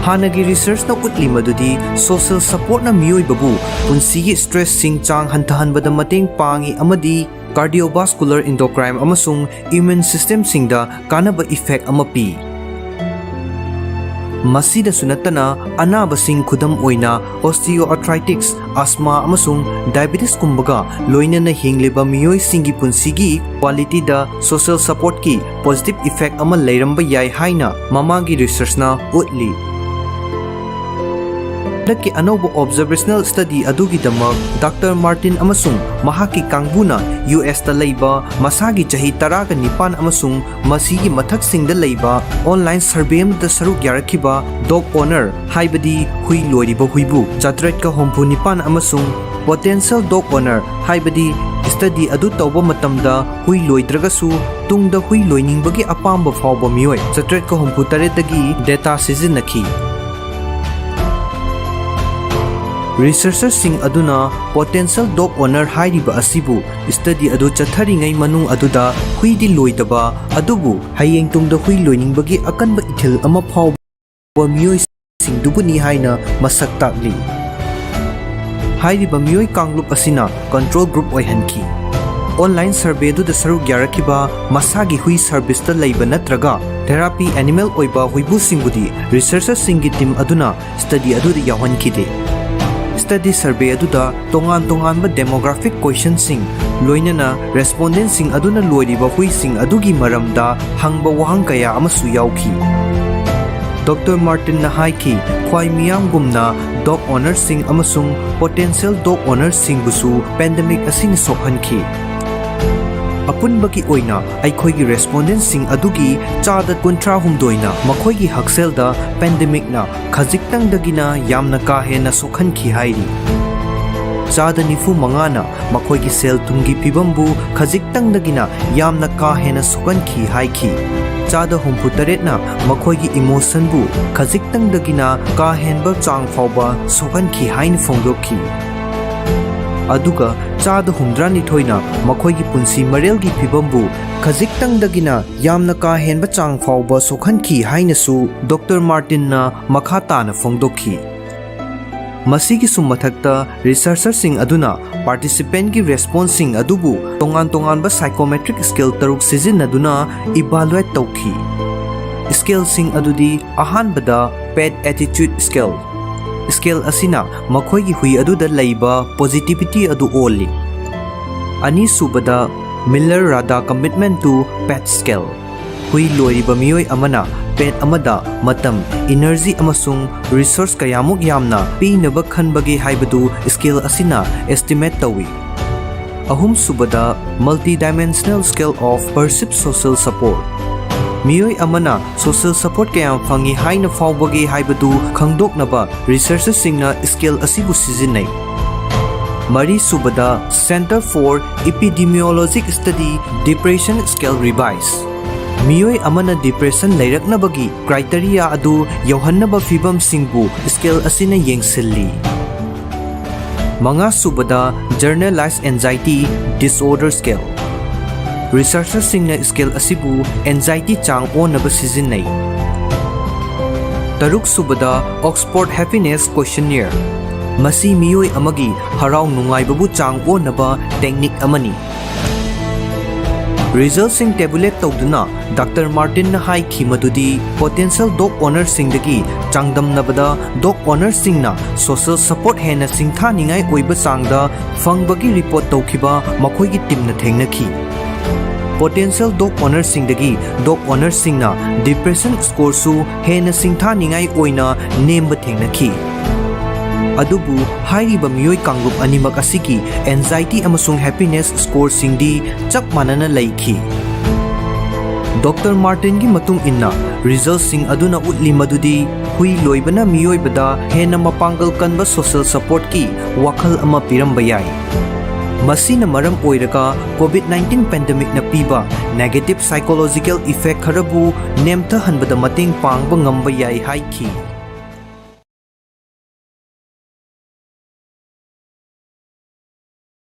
ꯍꯥꯟꯅꯒꯤ ꯔꯤꯁꯔꯆꯅ ꯎꯠꯂꯤ ꯃꯗꯨꯗꯤ ꯁꯣꯁꯤꯌꯦꯜ ꯁꯄꯣꯔꯠꯅ ꯃꯤꯑꯣꯏꯕꯕꯨ ꯄꯨꯟꯁꯤꯒꯤ ꯁ꯭ꯇ꯭ꯔꯦꯁꯁꯤꯡ ꯆꯥꯡ ꯍꯟꯊꯍꯟꯕꯗ ꯃꯇꯦꯡ ꯄꯥꯡꯏ ꯑꯃꯗꯤ ꯀꯥꯔꯗꯤꯑꯣꯚꯥꯁꯀꯨꯂꯔ, ꯑꯦꯟꯗꯣꯀ꯭ꯔꯥꯏꯟ ꯑꯃꯁꯨꯡ ꯏꯝꯌꯨꯟ ꯁꯤꯁꯇꯦꯝꯁꯤꯡꯗ ꯀꯥꯟꯅꯕ ꯏꯐꯦꯛ ꯑꯃ ꯄꯤ꯫ ꯃꯁꯤꯗꯁꯨ ꯅꯠꯇꯅ, ꯑꯅꯥꯕꯁꯤꯡ, ꯈꯨꯗꯝ ꯑꯣꯏꯅ ꯑꯣꯁꯇꯤꯑꯣꯑꯥꯔꯊ꯭ꯔꯥꯏꯇꯤꯁ, ꯑꯁꯃꯥ ꯑꯃꯁꯨꯡ ꯗꯥꯏꯕꯦꯇꯤꯁꯀꯨꯝꯕꯒ ꯂꯣꯏꯅꯅ ꯍꯤꯡꯂꯤꯕ ꯃꯤꯑꯣꯏꯁꯤꯡꯒꯤ ꯄꯨꯟꯁꯤꯒꯤ ꯀ꯭ꯋꯥꯂꯤꯇꯤꯗ ꯁꯣꯁꯤꯌꯦꯜ ꯁꯄꯣꯔꯠꯀꯤ ꯄꯣꯖꯤꯇꯤꯚ ꯏꯐꯦꯛ ꯑꯃ ꯂꯩꯔꯝꯕ ꯌꯥꯏ ꯍꯥꯏꯅ ꯃꯃꯥꯡꯒꯤ ꯔꯤꯁꯔꯆꯅ ꯎꯠꯂꯤ꯫ ꯍꯟꯗꯛꯀꯤ ꯑꯅꯧꯕ ꯑꯣꯕꯖꯔꯕꯦꯁꯅꯦꯜ ꯁ꯭ꯇꯗꯤ ꯑꯗꯨꯒꯤꯗꯃꯛ ꯗꯥꯛꯇꯔ ꯃꯥꯔꯇꯤꯟ ꯑꯃꯁꯨꯡ ꯃꯍꯥꯛꯀꯤ ꯀꯥꯡꯕꯨꯅ ꯌꯨ ꯑꯦꯁꯇ ꯂꯩꯕ ꯃꯁꯥꯒꯤ ꯆꯍꯤ ꯇꯔꯥꯒ ꯅꯤꯄꯥꯟ ꯑꯃꯁꯨꯡ ꯃꯁꯤꯒꯤ ꯃꯊꯛꯁꯤꯡꯗ ꯂꯩꯕ ꯑꯣꯟꯂꯥꯏꯟ ꯁꯔꯚꯦ ꯑꯃꯗ ꯁꯔꯨꯛ ꯌꯥꯔꯛꯈꯤꯕ ꯗꯣꯒ ꯑꯣꯅꯔ, ꯍꯥꯏꯕꯗꯤ ꯍꯨꯏ ꯂꯣꯏꯔꯤꯕ ꯍꯨꯏꯕꯨ, ꯆꯥꯇ꯭ꯔꯦꯠꯀ ꯍꯨꯝꯐꯨ ꯅꯤꯄꯥꯟ ꯑꯃꯁꯨꯡ ꯄꯣꯇꯦꯟꯁꯤꯌꯦꯜ ꯗꯣꯒ ꯑꯣꯅꯔ, ꯍꯥꯏꯕꯗꯤ ꯁ꯭ꯇꯗꯤ ꯑꯗꯨ ꯇꯧꯕ ꯃꯇꯝꯗ ꯍꯨꯏ ꯂꯣꯏꯗ꯭ꯔꯒꯁꯨ ꯇꯨꯡꯗ ꯍꯨꯏ ꯂꯣꯏꯅꯤꯡꯕꯒꯤ ꯑꯄꯥꯝꯕ ꯐꯥꯎꯕ ꯃꯤꯑꯣꯏ ꯆꯥꯇ꯭ꯔꯦꯠꯀ ꯍꯨꯝꯐꯨ ꯇꯔꯦꯠꯇꯒꯤ ꯗꯦꯇꯥ ꯁꯤꯖꯤꯟꯅꯈꯤ꯫ ꯔꯤꯁꯔꯆꯔꯁꯤꯡ ꯑꯗꯨꯅ ꯄꯣꯇꯦꯟꯁꯤꯌꯦꯜ ꯗꯣꯒ ꯑꯣꯅꯔ ꯍꯥꯏꯔꯤꯕ ꯑꯁꯤꯕꯨ ꯁ꯭ꯇꯗꯤ ꯑꯗꯨ ꯆꯠꯊꯔꯤꯉꯩ ꯃꯅꯨꯡ ꯑꯗꯨꯗ ꯍꯨꯏꯗꯤ ꯂꯣꯏꯗꯕ, ꯑꯗꯨꯕꯨ ꯍꯌꯦꯡ ꯇꯨꯡꯗ ꯍꯨꯏ ꯂꯣꯏꯅꯤꯡꯕꯒꯤ ꯑꯀꯟꯕ ꯏꯊꯤꯜ ꯑꯃ ꯐꯥꯎꯕ ꯃꯤꯑꯣꯏꯁꯤꯡꯗꯨꯕꯨꯅꯤ ꯍꯥꯏꯅ ꯃꯁꯛ ꯇꯥꯛꯂꯤ꯫ ꯍꯥꯏꯔꯤꯕ ꯃꯤꯑꯣꯏ ꯀꯥꯡꯂꯨꯞ ꯑꯁꯤꯅ ꯀꯟꯇ꯭ꯔꯣꯜ ꯒ꯭ꯔꯨꯞ ꯑꯣꯏꯍꯟꯈꯤ꯫ ꯑꯣꯟꯂꯥꯏꯟ ꯁꯔꯚꯦꯗꯨꯗ ꯁꯔꯨꯛ ꯌꯥꯔꯛꯈꯤꯕ ꯃꯁꯥꯒꯤ ꯍꯨꯏ ꯁꯔꯚꯤꯁꯇ ꯂꯩꯕ ꯅꯠꯇ꯭ꯔꯒ ꯊꯦꯔꯥꯄꯤ ꯑꯦꯅꯤꯃꯦꯜ ꯑꯣꯏꯕ ꯍꯨꯏꯕꯨꯁꯤꯡꯕꯨꯗꯤ ꯔꯤꯁꯔꯆꯔꯁꯤꯡꯒꯤ ꯇꯤꯝ ꯑꯗꯨꯅ ꯁ꯭ꯇꯗꯤ ꯑꯗꯨꯗ ꯌꯥꯎꯍꯟꯈꯤꯗꯦ꯫ Study survey ꯑꯗꯨꯗ ꯇꯣꯉꯥꯟ ꯇꯣꯉꯥꯟꯕ demographic questionꯁꯤꯡ, ꯂꯣꯏꯅꯅ respondentsꯁꯤꯡ ꯑꯗꯨꯅ ꯂꯣꯏꯔꯤꯕ ꯍꯨꯏꯁꯤꯡ ꯑꯗꯨꯒꯤ ꯃꯔꯝꯗ ꯍꯪꯕ ꯋꯥꯍꯪ ꯀꯌꯥ ꯑꯃꯁꯨ ꯌꯥꯎꯈꯤ꯫ ꯗꯣꯛꯇꯔ ꯃꯥꯔꯇꯤꯟꯅ ꯍꯥꯏꯈꯤ, ꯈ꯭ꯋꯥꯏ ꯃꯤꯌꯥꯝꯒꯨꯝꯅ dog ownerꯁꯤꯡ ꯑꯃꯁꯨꯡ potential dog ownerꯁꯤꯡꯕꯨꯁꯨ pandemic ꯑꯁꯤꯅ ꯁꯣꯛꯍꯟꯈꯤ꯫ ꯑꯄꯨꯟꯕꯒꯤ ꯑꯣꯏꯅ ꯑꯩꯈꯣꯏꯒꯤ respondentꯁꯤꯡ ꯑꯗꯨꯒꯤ ꯆꯥꯗ ꯀꯨꯟꯊ꯭ꯔꯥ ꯍꯨꯝꯗꯣꯏꯅ ꯃꯈꯣꯏꯒꯤ ꯍꯛꯁꯦꯜꯗ pandemicꯅ ꯈꯖꯤꯛꯇꯪꯗꯒꯤꯅ ꯌꯥꯝꯅ ꯀꯥ ꯍꯦꯟꯅ ꯁꯣꯛꯍꯟꯈꯤ ꯍꯥꯏꯔꯤ꯫ ꯆꯥꯗ ꯅꯤꯐꯨ ꯃꯉꯥꯅ ꯃꯈꯣꯏꯒꯤ ꯁꯦꯜ ꯊꯨꯝꯒꯤ ꯐꯤꯕꯝꯕꯨ ꯈꯖꯤꯛꯇꯪꯗꯒꯤꯅ ꯌꯥꯝꯅ ꯀꯥ ꯍꯦꯟꯅ ꯁꯣꯛꯍꯟꯈꯤ ꯍꯥꯏꯈꯤ꯫ ꯆꯥꯗ ꯍꯨꯝꯐꯨ ꯇꯔꯦꯠꯅ ꯃꯈꯣꯏꯒꯤ emotionꯕꯨ ꯈꯖꯤꯛꯇꯪꯗꯒꯤꯅ ꯀꯥ ꯍꯦꯟꯕ ꯆꯥꯡ ꯐꯥꯎꯕ ꯁꯣꯛꯍꯟꯈꯤ ꯍꯥꯏꯅ ꯐꯣꯡꯗꯣꯛꯈꯤ꯫ ꯑꯗꯨꯒ ꯆꯥꯗ ꯍꯨꯝꯗ꯭ꯔꯥꯅꯤꯊꯣꯏꯅ ꯃꯈꯣꯏꯒꯤ ꯄꯨꯟꯁꯤ ꯃꯔꯦꯜꯒꯤ ꯐꯤꯕꯝꯕꯨ ꯈꯖꯤꯛꯇꯪꯗꯒꯤꯅ ꯌꯥꯝꯅ ꯀꯥ ꯍꯦꯟꯕ ꯆꯥꯡ ꯐꯥꯎꯕ ꯁꯣꯛꯍꯟꯈꯤ ꯍꯥꯏꯅꯁꯨ ꯗꯣꯛꯇꯔ ꯃꯥꯔꯇꯤꯟꯅ ꯃꯈꯥ ꯇꯥꯅ ꯐꯣꯡꯗꯣꯛꯈꯤ꯫ ꯃꯁꯤꯒꯤꯁꯨ ꯃꯊꯛꯇ, researcherꯁꯤꯡ ꯑꯗꯨꯅ participantꯀꯤ responseꯁꯤꯡ ꯑꯗꯨꯕꯨ ꯇꯣꯉꯥꯟ ꯇꯣꯉꯥꯟꯕ psychometric scale ꯇꯔꯨꯛ ꯁꯤꯖꯤꯟꯅꯗꯨꯅ evaluate ꯇꯧꯈꯤ꯫ Scaleꯁꯤꯡ ꯑꯗꯨꯗꯤ, ꯑꯍꯥꯟꯕꯗ, pet attitude scale꯫ Scale ꯑꯁꯤꯅ ꯃꯈꯣꯏꯒꯤ ꯍꯨꯏ ꯑꯗꯨꯗ ꯂꯩꯕ positivity ꯑꯗꯨ ꯑꯣꯜꯂꯤ꯫ ꯑꯅꯤꯁꯨꯕꯗ, Miller Rada commitment to pet scale꯫ ꯍꯨꯏ ꯂꯣꯏꯔꯤꯕ ꯃꯤꯑꯣꯏ ꯑꯃꯅ pet ꯑꯃꯗ ꯃꯇꯝ, energy ꯑꯃꯁꯨꯡ resource ꯀꯌꯥꯃꯨꯛ ꯌꯥꯝꯅ ꯄꯤꯅꯕ ꯈꯟꯕꯒꯦ ꯍꯥꯏꯕꯗꯨ scale ꯑꯁꯤꯅ estimate ꯇꯧꯏ꯫ ꯑꯍꯨꯝꯁꯨꯕꯗ, Multidimensional Scale of Perceived Social Support꯫ ꯃꯤꯑꯣꯏ ꯑꯃꯅ social support ꯀꯌꯥꯝ ꯐꯪꯏ ꯍꯥꯏꯅ ꯐꯥꯎꯕꯒꯦ ꯍꯥꯏꯕꯗꯨ ꯈꯪꯗꯣꯛꯅꯕ researcherꯁꯤꯡꯅ scale ꯑꯁꯤꯕꯨ ꯁꯤꯖꯤꯟꯅꯩ꯫ ꯃꯔꯤꯁꯨꯕꯗ, Center for Epidemiologic Study Depression Scale Revise꯫ ꯃꯤꯑꯣꯏ ꯑꯃꯅ depression ꯂꯩꯔꯛꯅꯕꯒꯤ criteria ꯑꯗꯨ ꯌꯧꯍꯟꯅꯕ ꯐꯤꯚꯝꯁꯤꯡꯕꯨ scale ꯑꯁꯤꯅ ꯌꯦꯡꯁꯤꯜꯂꯤ꯫ ꯃꯉꯥꯁꯨꯕꯗ, Generalized Anxiety Disorder Scale꯫ Researcherꯁꯤꯡꯅ scale ꯑꯁꯤꯕꯨ anxiety ꯆꯥꯡ ꯑꯣꯟꯅꯕ ꯁꯤꯖꯤꯟꯅꯩ꯫ ꯇꯔꯨꯛꯁꯨꯕꯗ, Oxford Happiness Questionnaire꯫ ꯃꯁꯤ ꯃꯤꯑꯣꯏ ꯑꯃꯒꯤ ꯍꯔꯥꯎ ꯅꯨꯡꯉꯥꯏꯕꯕꯨ ꯆꯥꯡ ꯑꯣꯟꯅꯕ technique ꯑꯃꯅꯤ꯫ Resultꯁꯤꯡ tabulate ꯇꯧꯗꯨꯅ ꯗꯥꯛꯇꯔ ꯃꯥꯔꯇꯤꯟꯅ ꯍꯥꯏꯈꯤ ꯃꯗꯨꯗꯤ potential dog ownerꯁꯤꯡꯗꯒꯤ ꯆꯥꯡꯗꯝꯅꯕꯗ dog ownerꯁꯤꯡꯅ social support ꯍꯦꯟꯅ ꯁꯤꯡꯊꯥꯅꯤꯡꯉꯥꯏ ꯑꯣꯏꯕ ꯆꯥꯡꯗ ꯐꯪꯕꯒꯤ report ꯇꯧꯈꯤꯕ ꯃꯈꯣꯏꯒꯤ teamꯅ ꯊꯦꯡꯅꯈꯤ꯫ Potential dog ownerꯁꯤꯡꯗꯒꯤ dog ownerꯁꯤꯡꯅ depression scoreꯁꯨ ꯍꯦꯟꯅ ꯁꯤꯡꯊꯥꯅꯤꯡꯉꯥꯏ ꯑꯣꯏꯅ ꯅꯦꯝꯕ ꯊꯦꯡꯅꯈꯤ꯫ ꯑꯗꯨꯕꯨ ꯍꯥꯏꯔꯤꯕ ꯃꯤꯑꯣꯏ ꯀꯥꯡꯂꯨꯞ ꯑꯅꯤꯃꯛ ꯑꯁꯤꯒꯤ anxiety ꯑꯃꯁꯨꯡ happiness scoreꯁꯤꯡꯗꯤ ꯆꯞ ꯃꯥꯟꯅꯅ ꯂꯩꯈꯤ꯫ ꯗꯣꯛꯇꯔ ꯃꯥꯔꯇꯤꯟꯒꯤ ꯃꯇꯨꯡ ꯏꯟꯅ, resultꯁꯤꯡ ꯑꯗꯨꯅ ꯎꯠꯂꯤ ꯃꯗꯨꯗꯤ ꯍꯨꯏ ꯂꯣꯏꯕꯅ ꯃꯤꯑꯣꯏꯕꯗ ꯍꯦꯟꯅ ꯃꯄꯥꯡꯒꯜ ꯀꯟꯕ social supportꯀꯤ ꯋꯥꯈꯜ ꯑꯃ ꯄꯤꯔꯝꯕ ꯌꯥꯏ꯫ ꯃꯁꯤꯅ ꯃꯔꯝ ꯑꯣꯏꯔꯒ COVID nineteen pandemicꯅ ꯄꯤꯕ negative psychological effect ꯈꯔꯕꯨ ꯅꯦꯝꯊꯍꯟꯕꯗ ꯃꯇꯦꯡ ꯄꯥꯡꯕ ꯉꯝꯕ ꯌꯥꯏ ꯍꯥꯏꯈꯤ꯫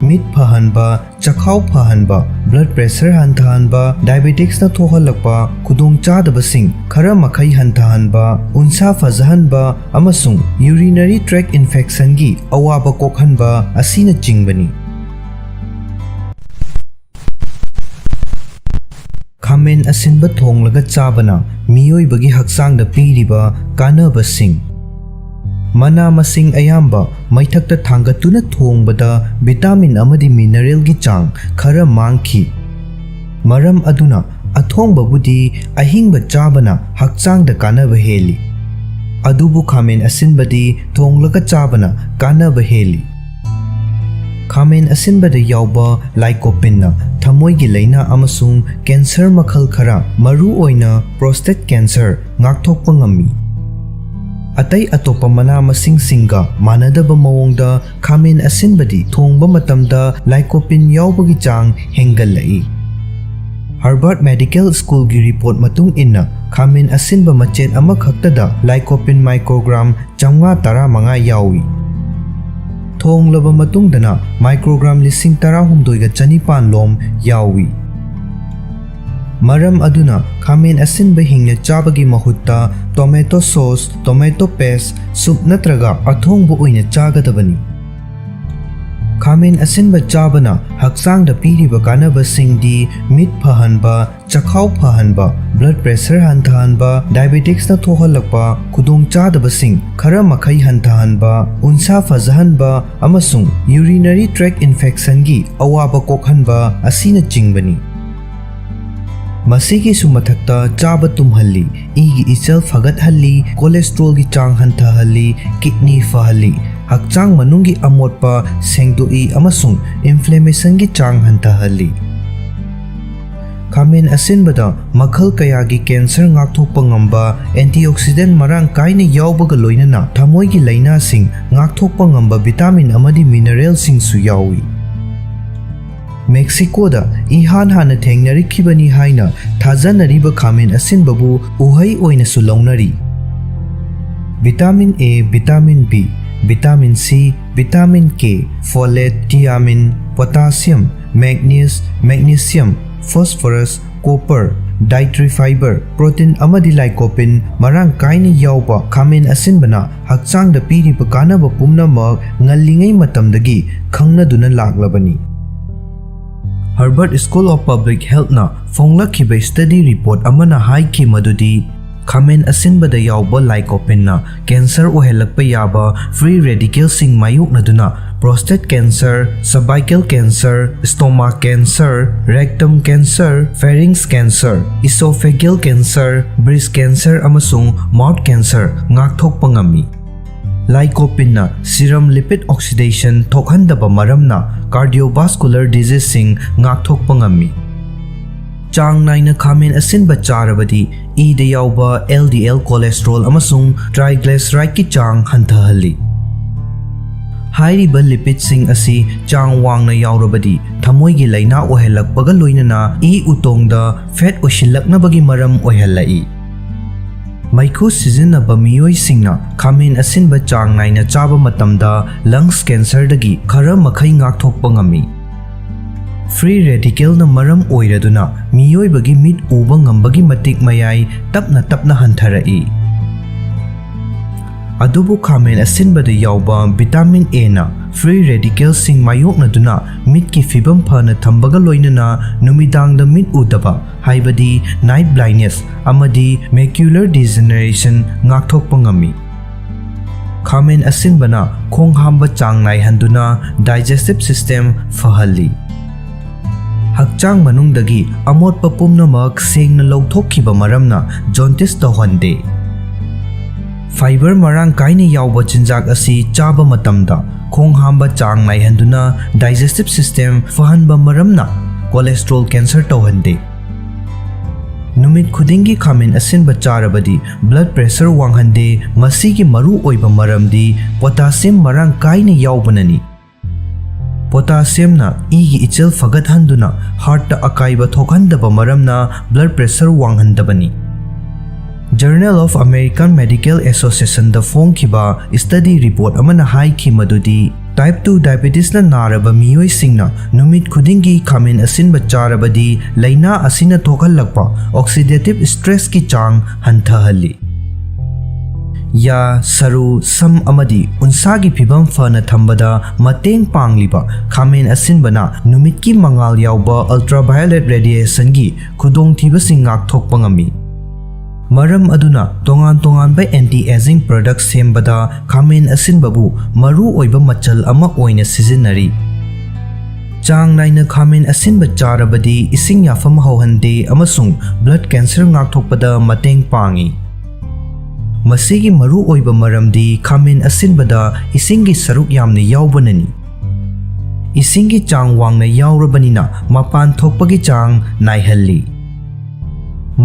ꯃꯤꯠ ꯐꯍꯟꯕ, ꯆꯈꯥꯎ ꯐꯍꯟꯕ, blood pressure ꯍꯟꯊꯍꯟꯕ, diabeticsꯅ ꯊꯣꯛꯍꯜꯂꯛꯄ ꯈꯨꯗꯣꯡꯆꯥꯗꯕꯁꯤꯡ ꯈꯔ ꯃꯈꯩ ꯍꯟꯊꯍꯟꯕ, ꯎꯟꯁꯥ ꯐꯖꯍꯟꯕ ꯑꯃꯁꯨꯡ urinary tract infectionꯒꯤ ꯑꯋꯥꯕ ꯀꯣꯛꯍꯟꯕ ꯑꯁꯤꯅꯆꯤꯡꯕꯅꯤ꯫ ꯈꯥꯃꯦꯟ ꯑꯁꯤꯟꯕ ꯊꯣꯡꯂꯒ ꯆꯥꯕꯅ ꯃꯤꯑꯣꯏꯕꯒꯤ ꯍꯛꯆꯥꯡꯗ ꯄꯤꯔꯤꯕ ꯀꯥꯟꯅꯕꯁꯤꯡ꯫ ꯃꯅꯥ ꯃꯁꯤꯡ ꯑꯌꯥꯝꯕ ꯃꯩꯊꯛꯇ ꯊꯥꯡꯒꯠꯇꯨꯅ ꯊꯣꯡꯕꯗ vitamin ꯑꯃꯗꯤ mineralꯒꯤ ꯆꯥꯡ ꯈꯔ ꯃꯥꯡꯈꯤ꯫ ꯃꯔꯝ ꯑꯗꯨꯅ ꯑꯊꯣꯡꯕꯕꯨꯗꯤ ꯑꯍꯤꯡꯕ ꯆꯥꯕꯅ ꯍꯛꯆꯥꯡꯗ ꯀꯥꯟꯅꯕ ꯍꯦꯜꯂꯤ꯫ ꯑꯗꯨꯕꯨ ꯈꯥꯃꯦꯟ ꯑꯁꯤꯟꯕꯗꯤ ꯊꯣꯡꯂꯒ ꯆꯥꯕꯅ ꯀꯥꯟꯅꯕ ꯍꯦꯜꯂꯤ꯫ ꯈꯥꯃꯦꯟ ꯑꯁꯤꯟꯕꯗ ꯌꯥꯎꯕ lycopeneꯅ ꯊꯃꯣꯏꯒꯤ ꯂꯥꯏꯅꯥ ꯑꯃꯁꯨꯡ cancer ꯃꯈꯜ ꯈꯔ, ꯃꯔꯨꯑꯣꯏꯅ prostate cancer, ꯉꯥꯛꯊꯣꯛꯄ ꯉꯝꯃꯤ꯫ ꯑꯇꯩ ꯑꯇꯣꯞꯄ ꯃꯅꯥ ꯃꯁꯤꯡꯁꯤꯡꯒ ꯃꯥꯟꯅꯗꯕ ꯃꯑꯣꯡꯗ ꯈꯥꯃꯦꯟ ꯑꯁꯤꯟꯕꯗꯤ ꯊꯣꯡꯕ ꯃꯇꯝꯗ lycopene ꯌꯥꯎꯕꯒꯤ ꯆꯥꯡ ꯍꯦꯟꯒꯠꯂꯛꯏ꯫ Harvard Medical Schoolꯒꯤ report ꯃꯇꯨꯡ ꯏꯟꯅ, ꯈꯥꯃꯦꯟ ꯑꯁꯤꯟꯕ ꯃꯆꯦꯠ ꯑꯃꯈꯛꯇꯗ lycopene microgram ꯆꯥꯝꯃꯉꯥ ꯇꯔꯥꯃꯉꯥ ꯌꯥꯎꯏ꯫ ꯊꯣꯡꯂꯕ ꯃꯇꯨꯡꯗꯅ microgram ꯂꯤꯁꯤꯡ ꯇꯔꯥꯍꯨꯝꯗꯣꯏꯒ ꯆꯅꯤꯄꯥꯟ ꯂꯣꯝ ꯌꯥꯎꯏ꯫ ꯃꯔꯝ ꯑꯗꯨꯅ ꯈꯥꯃꯦꯟ ꯑꯁꯤꯟꯕ ꯍꯤꯡꯅ ꯆꯥꯕꯒꯤ ꯃꯍꯨꯠꯇ tomato sauce, tomato paste, soup ꯅꯠꯇ꯭ꯔꯒ ꯑꯊꯣꯡꯕ ꯑꯣꯏꯅ ꯆꯥꯒꯗꯕꯅꯤ꯫ ꯈꯥꯃꯦꯟ ꯑꯁꯤꯟꯕ ꯆꯥꯕꯅ ꯍꯛꯆꯥꯡꯗ ꯄꯤꯔꯤꯕ ꯀꯥꯟꯅꯕꯁꯤꯡꯗꯤ ꯃꯤꯠ ꯐꯍꯟꯕ, ꯆꯈꯥꯎ ꯐꯍꯟꯕ, blood pressure ꯍꯟꯊꯍꯟꯕ, diabeticsꯅ ꯊꯣꯛꯍꯜꯂꯛꯄ ꯈꯨꯗꯣꯡꯆꯥꯗꯕꯁꯤꯡ ꯈꯔ ꯃꯈꯩ ꯍꯟꯊꯍꯟꯕ, ꯎꯟꯁꯥ ꯐꯖꯍꯟꯕ ꯑꯃꯁꯨꯡ urinary tract infectionꯒꯤ ꯑꯋꯥꯕ ꯀꯣꯛꯍꯟꯕ ꯑꯁꯤꯅꯆꯤꯡꯕꯅꯤ꯫ ꯃꯁꯤꯒꯤꯁꯨ ꯃꯊꯛꯇ ꯆꯥꯕ ꯇꯨꯝꯍꯜꯂꯤ, ꯏꯒꯤ ꯏꯆꯦꯜ ꯐꯒꯠꯍꯜꯂꯤ, cholesterolꯒꯤ ꯆꯥꯡ ꯍꯟꯊꯍꯜꯂꯤ, kidney ꯐꯍꯜꯂꯤ, ꯍꯛꯆꯥꯡ ꯃꯅꯨꯡꯒꯤ ꯑꯃꯣꯠꯄ ꯁꯦꯡꯗꯣꯛꯏ ꯑꯃꯁꯨꯡ inflammationꯒꯤ ꯆꯥꯡ ꯍꯟꯊꯍꯜꯂꯤ꯫ ꯈꯥꯃꯦꯟ ꯑꯁꯤꯟꯕꯗ ꯃꯈꯜ ꯀꯌꯥꯒꯤ cancer ꯉꯥꯛꯊꯣꯛꯄ ꯉꯝꯕ antioxidant ꯃꯔꯥꯡ ꯀꯥꯏꯅ ꯌꯥꯎꯕꯒ ꯂꯣꯏꯅꯅ ꯊꯃꯣꯏꯒꯤ ꯂꯥꯏꯅꯥꯁꯤꯡ ꯉꯥꯛꯊꯣꯛꯄ ꯉꯝꯕ vitamin ꯑꯃꯗꯤ mineralꯁꯤꯡꯁꯨ ꯌꯥꯎꯏ꯫ ꯃꯦꯛꯁꯤꯀꯣꯗ ꯏꯍꯥꯟ ꯍꯥꯟꯅ ꯊꯦꯡꯅꯔꯛꯈꯤꯕꯅꯤ ꯍꯥꯏꯅ ꯊꯥꯖꯅꯔꯤꯕ ꯈꯥꯃꯦꯟ ꯑꯁꯤꯟꯕꯕꯨ ꯎꯍꯩ ꯑꯣꯏꯅꯁꯨ ꯂꯧꯅꯔꯤ꯫ Vitamin A, vitamin B, vitamin C, vitamin K, folate, thiamine, potassium, manganese, magnesium, phosphorus, copper, dietary fiber, protein ꯑꯃꯗꯤ lycopene ꯃꯔꯥꯡ ꯀꯥꯏꯅ ꯌꯥꯎꯕ ꯈꯥꯃꯦꯟ ꯑꯁꯤꯟꯕꯅ ꯍꯛꯆꯥꯡꯗ ꯄꯤꯔꯤꯕ ꯀꯥꯟꯅꯕ ꯄꯨꯝꯅꯃꯛ ꯉꯜꯂꯤꯉꯩ ꯃꯇꯝꯗꯒꯤ ꯈꯪꯅꯗꯨꯅ ꯂꯥꯛꯂꯕꯅꯤ꯫ Harvard School of Public Healthꯅ ꯐꯣꯡꯂꯛꯈꯤꯕ study report ꯑꯃꯅ ꯍꯥꯏꯈꯤ ꯃꯗꯨꯗꯤ ꯈꯥꯃꯦꯟ ꯑꯁꯤꯟꯕꯗ ꯌꯥꯎꯕ lycopeneꯅ cancer ꯑꯣꯏꯍꯜꯂꯛꯄ ꯌꯥꯕ free radicalꯁꯤꯡ ꯃꯥꯌꯣꯛꯅꯗꯨꯅ prostate cancer, cervical cancer, stomach cancer, rectum cancer, pharynx cancer, esophageal cancer, breast cancer ꯑꯃꯁꯨꯡ mouth cancer ꯉꯥꯛꯊꯣꯛꯄ ꯉꯝꯃꯤ꯫ Lycopeneꯅ serum lipid oxidation ꯊꯣꯛꯍꯟꯗꯕ ꯃꯔꯝꯅ cardiovascular diseaseꯁꯤꯡ ꯉꯥꯛꯊꯣꯛꯄ ꯉꯝꯃꯤ꯫ ꯆꯥꯡ ꯅꯥꯏꯅ ꯈꯥꯃꯦꯟ ꯑꯁꯤꯟꯕ ꯆꯥꯔꯕꯗꯤ ꯏꯗ ꯌꯥꯎꯕ LDL cholesterol ꯑꯃꯁꯨꯡ triglycerideꯀꯤ ꯆꯥꯡ ꯍꯟꯊꯍꯜꯂꯤ꯫ ꯍꯥꯏꯔꯤꯕ lipidꯁꯤꯡ ꯑꯁꯤ ꯆꯥꯡ ꯋꯥꯡꯅ ꯌꯥꯎꯔꯕꯗꯤ ꯊꯃꯣꯏꯒꯤ ꯂꯥꯏꯅꯥ ꯑꯣꯏꯍꯜꯂꯛꯄꯒ ꯂꯣꯏꯅꯅ ꯏ ꯎꯇꯣꯡꯗ fat ꯑꯣꯏꯁꯤꯜꯂꯛꯅꯕꯒꯤ ꯃꯔꯝ ꯑꯣꯏꯍꯜꯂꯛꯏ꯫ ꯃꯩꯈꯨ ꯁꯤꯖꯤꯟꯅꯕ ꯃꯤꯑꯣꯏꯁꯤꯡꯅ ꯈꯥꯃꯦꯟ ꯑꯁꯤꯟꯕ ꯆꯥꯡ ꯅꯥꯏꯅ ꯆꯥꯕ ꯃꯇꯝꯗ lungs cancerꯗꯒꯤ ꯈꯔ ꯃꯈꯩ ꯉꯥꯛꯊꯣꯛꯄ ꯉꯝꯃꯤ꯫ Free radicalꯅ ꯃꯔꯝ ꯑꯣꯏꯔꯗꯨꯅ ꯃꯤꯑꯣꯏꯕꯒꯤ ꯃꯤꯠ ꯎꯕ ꯉꯝꯕꯒꯤ ꯃꯇꯤꯛ ꯃꯌꯥꯏ ꯇꯞꯅ ꯇꯞꯅ ꯍꯟꯊꯔꯛꯏ꯫ ꯑꯗꯨꯕꯨ ꯈꯥꯃꯦꯟ ꯑꯁꯤꯟꯕꯗ ꯌꯥꯎꯕ vitamin Aꯅ free radicalꯁꯤꯡ ꯃꯥꯌꯣꯛꯅꯗꯨꯅ ꯃꯤꯠꯀꯤ ꯐꯤꯕꯝ ꯐꯅ ꯊꯝꯕꯒ ꯂꯣꯏꯅꯅ ꯅꯨꯃꯤꯗꯥꯡꯗ ꯃꯤꯠ ꯎꯗꯕ, ꯍꯥꯏꯕꯗꯤ night blindness ꯑꯃꯗꯤ macular degeneration ꯉꯥꯛꯊꯣꯛꯄ ꯉꯝꯃꯤ꯫ ꯈꯥꯃꯦꯟ ꯑꯁꯤꯟꯕꯅ ꯈꯣꯡ ꯍꯥꯝꯕ ꯆꯥꯡ ꯅꯥꯏꯍꯟꯗꯨꯅ digestive system ꯐꯍꯜꯂꯤ꯫ ꯍꯛꯆꯥꯡ ꯃꯅꯨꯡꯗꯒꯤ ꯑꯃꯣꯠꯄ ꯄꯨꯝꯅꯃꯛ ꯁꯦꯡꯅ ꯂꯧꯊꯣꯛꯈꯤꯕ ꯃꯔꯝꯅ jaundice ꯇꯧꯍꯟꯗꯦ꯫ Fiber ꯃꯔꯥꯡ ꯀꯥꯏꯅ ꯌꯥꯎꯕ ꯆꯤꯟꯖꯥꯛ ꯑꯁꯤ ꯆꯥꯕ ꯃꯇꯝꯗ ꯈꯣꯡ ꯍꯥꯝꯕ ꯆꯥꯡ ꯅꯥꯏꯍꯟꯗꯨꯅ digestive system ꯐꯍꯟꯕ ꯃꯔꯝꯅ cholesterol cancer ꯇꯧꯍꯟꯗꯦ꯫ ꯅꯨꯃꯤꯠ ꯈꯨꯗꯤꯡꯒꯤ ꯈꯥꯃꯦꯟ ꯑꯁꯤꯟꯕ ꯆꯥꯔꯕꯗꯤ blood pressure ꯋꯥꯡꯍꯟꯗꯦ꯫ ꯃꯁꯤꯒꯤ ꯃꯔꯨ ꯑꯣꯏꯕ ꯃꯔꯝꯗꯤ potassium ꯃꯔꯥꯡ ꯀꯥꯏꯅ ꯌꯥꯎꯕꯅꯅꯤ꯫ Potassiumꯅ ꯏꯒꯤ ꯏꯆꯦꯜ ꯐꯒꯠꯍꯟꯗꯨꯅ heartꯇ ꯑꯀꯥꯏꯕ ꯊꯣꯛꯍꯟꯗꯕ ꯃꯔꯝꯅ blood pressure ꯋꯥꯡꯍꯟꯗꯕꯅꯤ꯫ Journal of American Medical Associationꯗ ꯐꯣꯡꯈꯤꯕ study report ꯑꯃꯅ ꯍꯥꯏꯈꯤ ꯃꯗꯨꯗꯤ type two diabetesꯅ ꯅꯥꯔꯕ ꯃꯤꯑꯣꯏꯁꯤꯡꯅ ꯅꯨꯃꯤꯠ ꯈꯨꯗꯤꯡꯒꯤ ꯈꯥꯃꯦꯟ ꯑꯁꯤꯟꯕ ꯆꯥꯔꯕꯗꯤ ꯂꯥꯏꯅꯥ ꯑꯁꯤꯅ ꯊꯣꯛꯍꯜꯂꯛꯄ oxidative stressꯀꯤ ꯆꯥꯡ ꯍꯟꯊꯍꯜꯂꯤ꯫ ꯌꯥ, ꯁꯔꯨ, ꯁꯝ ꯑꯃꯗꯤ ꯎꯟꯁꯥꯒꯤ ꯐꯤꯕꯝ ꯐꯅ ꯊꯝꯕꯗ ꯃꯇꯦꯡ ꯄꯥꯡꯂꯤꯕ ꯈꯥꯃꯦꯟ ꯑꯁꯤꯟꯕꯅ ꯅꯨꯃꯤꯠꯀꯤ ꯃꯉꯥꯜ ꯌꯥꯎꯕ ultraviolet radiationꯒꯤ ꯈꯨꯗꯣꯡꯊꯤꯕꯁꯤꯡ ꯉꯥꯛꯊꯣꯛꯄ ꯉꯝꯃꯤ꯫ ꯃꯔꯝ ꯑꯗꯨꯅ ꯇꯣꯉꯥꯟ ꯇꯣꯉꯥꯟꯕ anti aging product ꯁꯦꯝꯕꯗ ꯈꯥꯃꯦꯟ ꯑꯁꯤꯟꯕꯕꯨ ꯃꯔꯨ ꯑꯣꯏꯕ ꯃꯆꯜ ꯑꯃ ꯑꯣꯏꯅ ꯁꯤꯖꯤꯟꯅꯔꯤ꯫ ꯆꯥꯡ ꯅꯥꯏꯅ ꯈꯥꯃꯦꯟ ꯑꯁꯤꯟꯕ ꯆꯥꯔꯕꯗꯤ ꯏꯁꯤꯡ ꯌꯥꯐꯝ ꯍꯧꯍꯟꯗꯦ ꯑꯃꯁꯨꯡ blood cancer ꯉꯥꯛꯊꯣꯛꯄꯗ ꯃꯇꯦꯡ ꯄꯥꯡꯏ꯫ ꯃꯁꯤꯒꯤ ꯃꯔꯨ ꯑꯣꯏꯕ ꯃꯔꯝꯗꯤ ꯈꯥꯃꯦꯟ ꯑꯁꯤꯟꯕꯗ ꯏꯁꯤꯡꯒꯤ ꯁꯔꯨꯛ ꯌꯥꯝꯅ ꯌꯥꯎꯕꯅꯅꯤ꯫ ꯏꯁꯤꯡꯒꯤ ꯆꯥꯡ ꯋꯥꯡꯅ ꯌꯥꯎꯔꯕꯅꯤꯅ ꯃꯄꯥꯟ ꯊꯣꯛꯄꯒꯤ ꯆꯥꯡ ꯅꯥꯏꯍꯜꯂꯤ꯫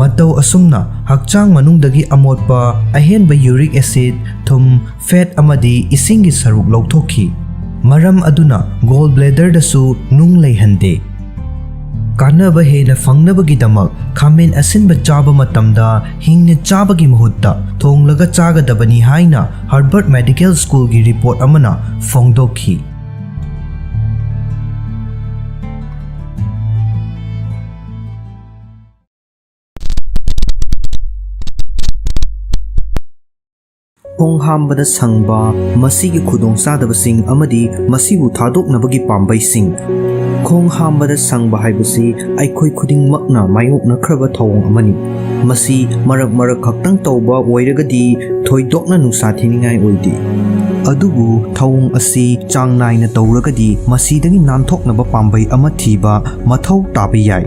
ꯃꯇꯧ ꯑꯁꯨꯝꯅ ꯍꯛꯆꯥꯡ ꯃꯅꯨꯡꯗꯒꯤ ꯑꯃꯣꯠꯄ, ꯑꯍꯦꯟꯕ uric acid, ꯊꯨꯝ, fat ꯑꯃꯗꯤ ꯏꯁꯤꯡꯒꯤ ꯁꯔꯨꯛ ꯂꯧꯊꯣꯛꯈꯤ꯫ ꯃꯔꯝ ꯑꯗꯨꯅ gallbladderꯗꯁꯨ ꯅꯨꯡ ꯂꯩꯍꯟꯗꯦ꯫ ꯀꯥꯟꯅꯕ ꯍꯦꯟꯅ ꯐꯪꯅꯕꯒꯤꯗꯃꯛ ꯈꯥꯃꯦꯟ ꯑꯁꯤꯟꯕ ꯆꯥꯕ ꯃꯇꯝꯗ ꯍꯤꯡꯅ ꯆꯥꯕꯒꯤ ꯃꯍꯨꯠꯇ ꯊꯣꯡꯂꯒ ꯆꯥꯒꯗꯕꯅꯤ ꯍꯥꯏꯅ Harvard Medical Schoolꯒꯤ report ꯑꯃꯅ ꯐꯣꯡꯗꯣꯛꯈꯤ꯫ ꯈꯣꯡ ꯍꯥꯝꯕꯗ ꯁꯪꯕ, ꯃꯁꯤꯒꯤ ꯈꯨꯗꯣꯡꯆꯥꯗꯕꯁꯤꯡ ꯑꯃꯗꯤ ꯃꯁꯤꯕꯨ ꯊꯥꯗꯣꯛꯅꯕꯒꯤ ꯄꯥꯝꯕꯩꯁꯤꯡ꯫ ꯈꯣꯡ ꯍꯥꯝꯕꯗ ꯁꯪꯕ ꯍꯥꯏꯕꯁꯤ ꯑꯩꯈꯣꯏ ꯈꯨꯗꯤꯡꯃꯛꯅ ꯃꯥꯌꯣꯛꯅꯈ꯭ꯔꯕ ꯊꯧꯑꯣꯡ ꯑꯃꯅꯤ꯫ ꯃꯁꯤ ꯃꯔꯛ ꯃꯔꯛ ꯈꯛꯇꯪ ꯇꯧꯕ ꯑꯣꯏꯔꯒꯗꯤ ꯊꯣꯏꯗꯣꯛꯅ ꯅꯨꯡꯁꯥ ꯊꯤꯅꯤꯡꯉꯥꯏ ꯑꯣꯏꯗꯦ꯫ ꯑꯗꯨꯕꯨ ꯊꯧꯑꯣꯡ ꯑꯁꯤ ꯆꯥꯡ ꯅꯥꯏꯅ ꯇꯧꯔꯒꯗꯤ ꯃꯁꯤꯗꯒꯤ ꯅꯥꯟꯊꯣꯛꯅꯕ ꯄꯥꯝꯕꯩ ꯑꯃ ꯊꯤꯕ ꯃꯊꯧ ꯇꯥꯕ ꯌꯥꯏ꯫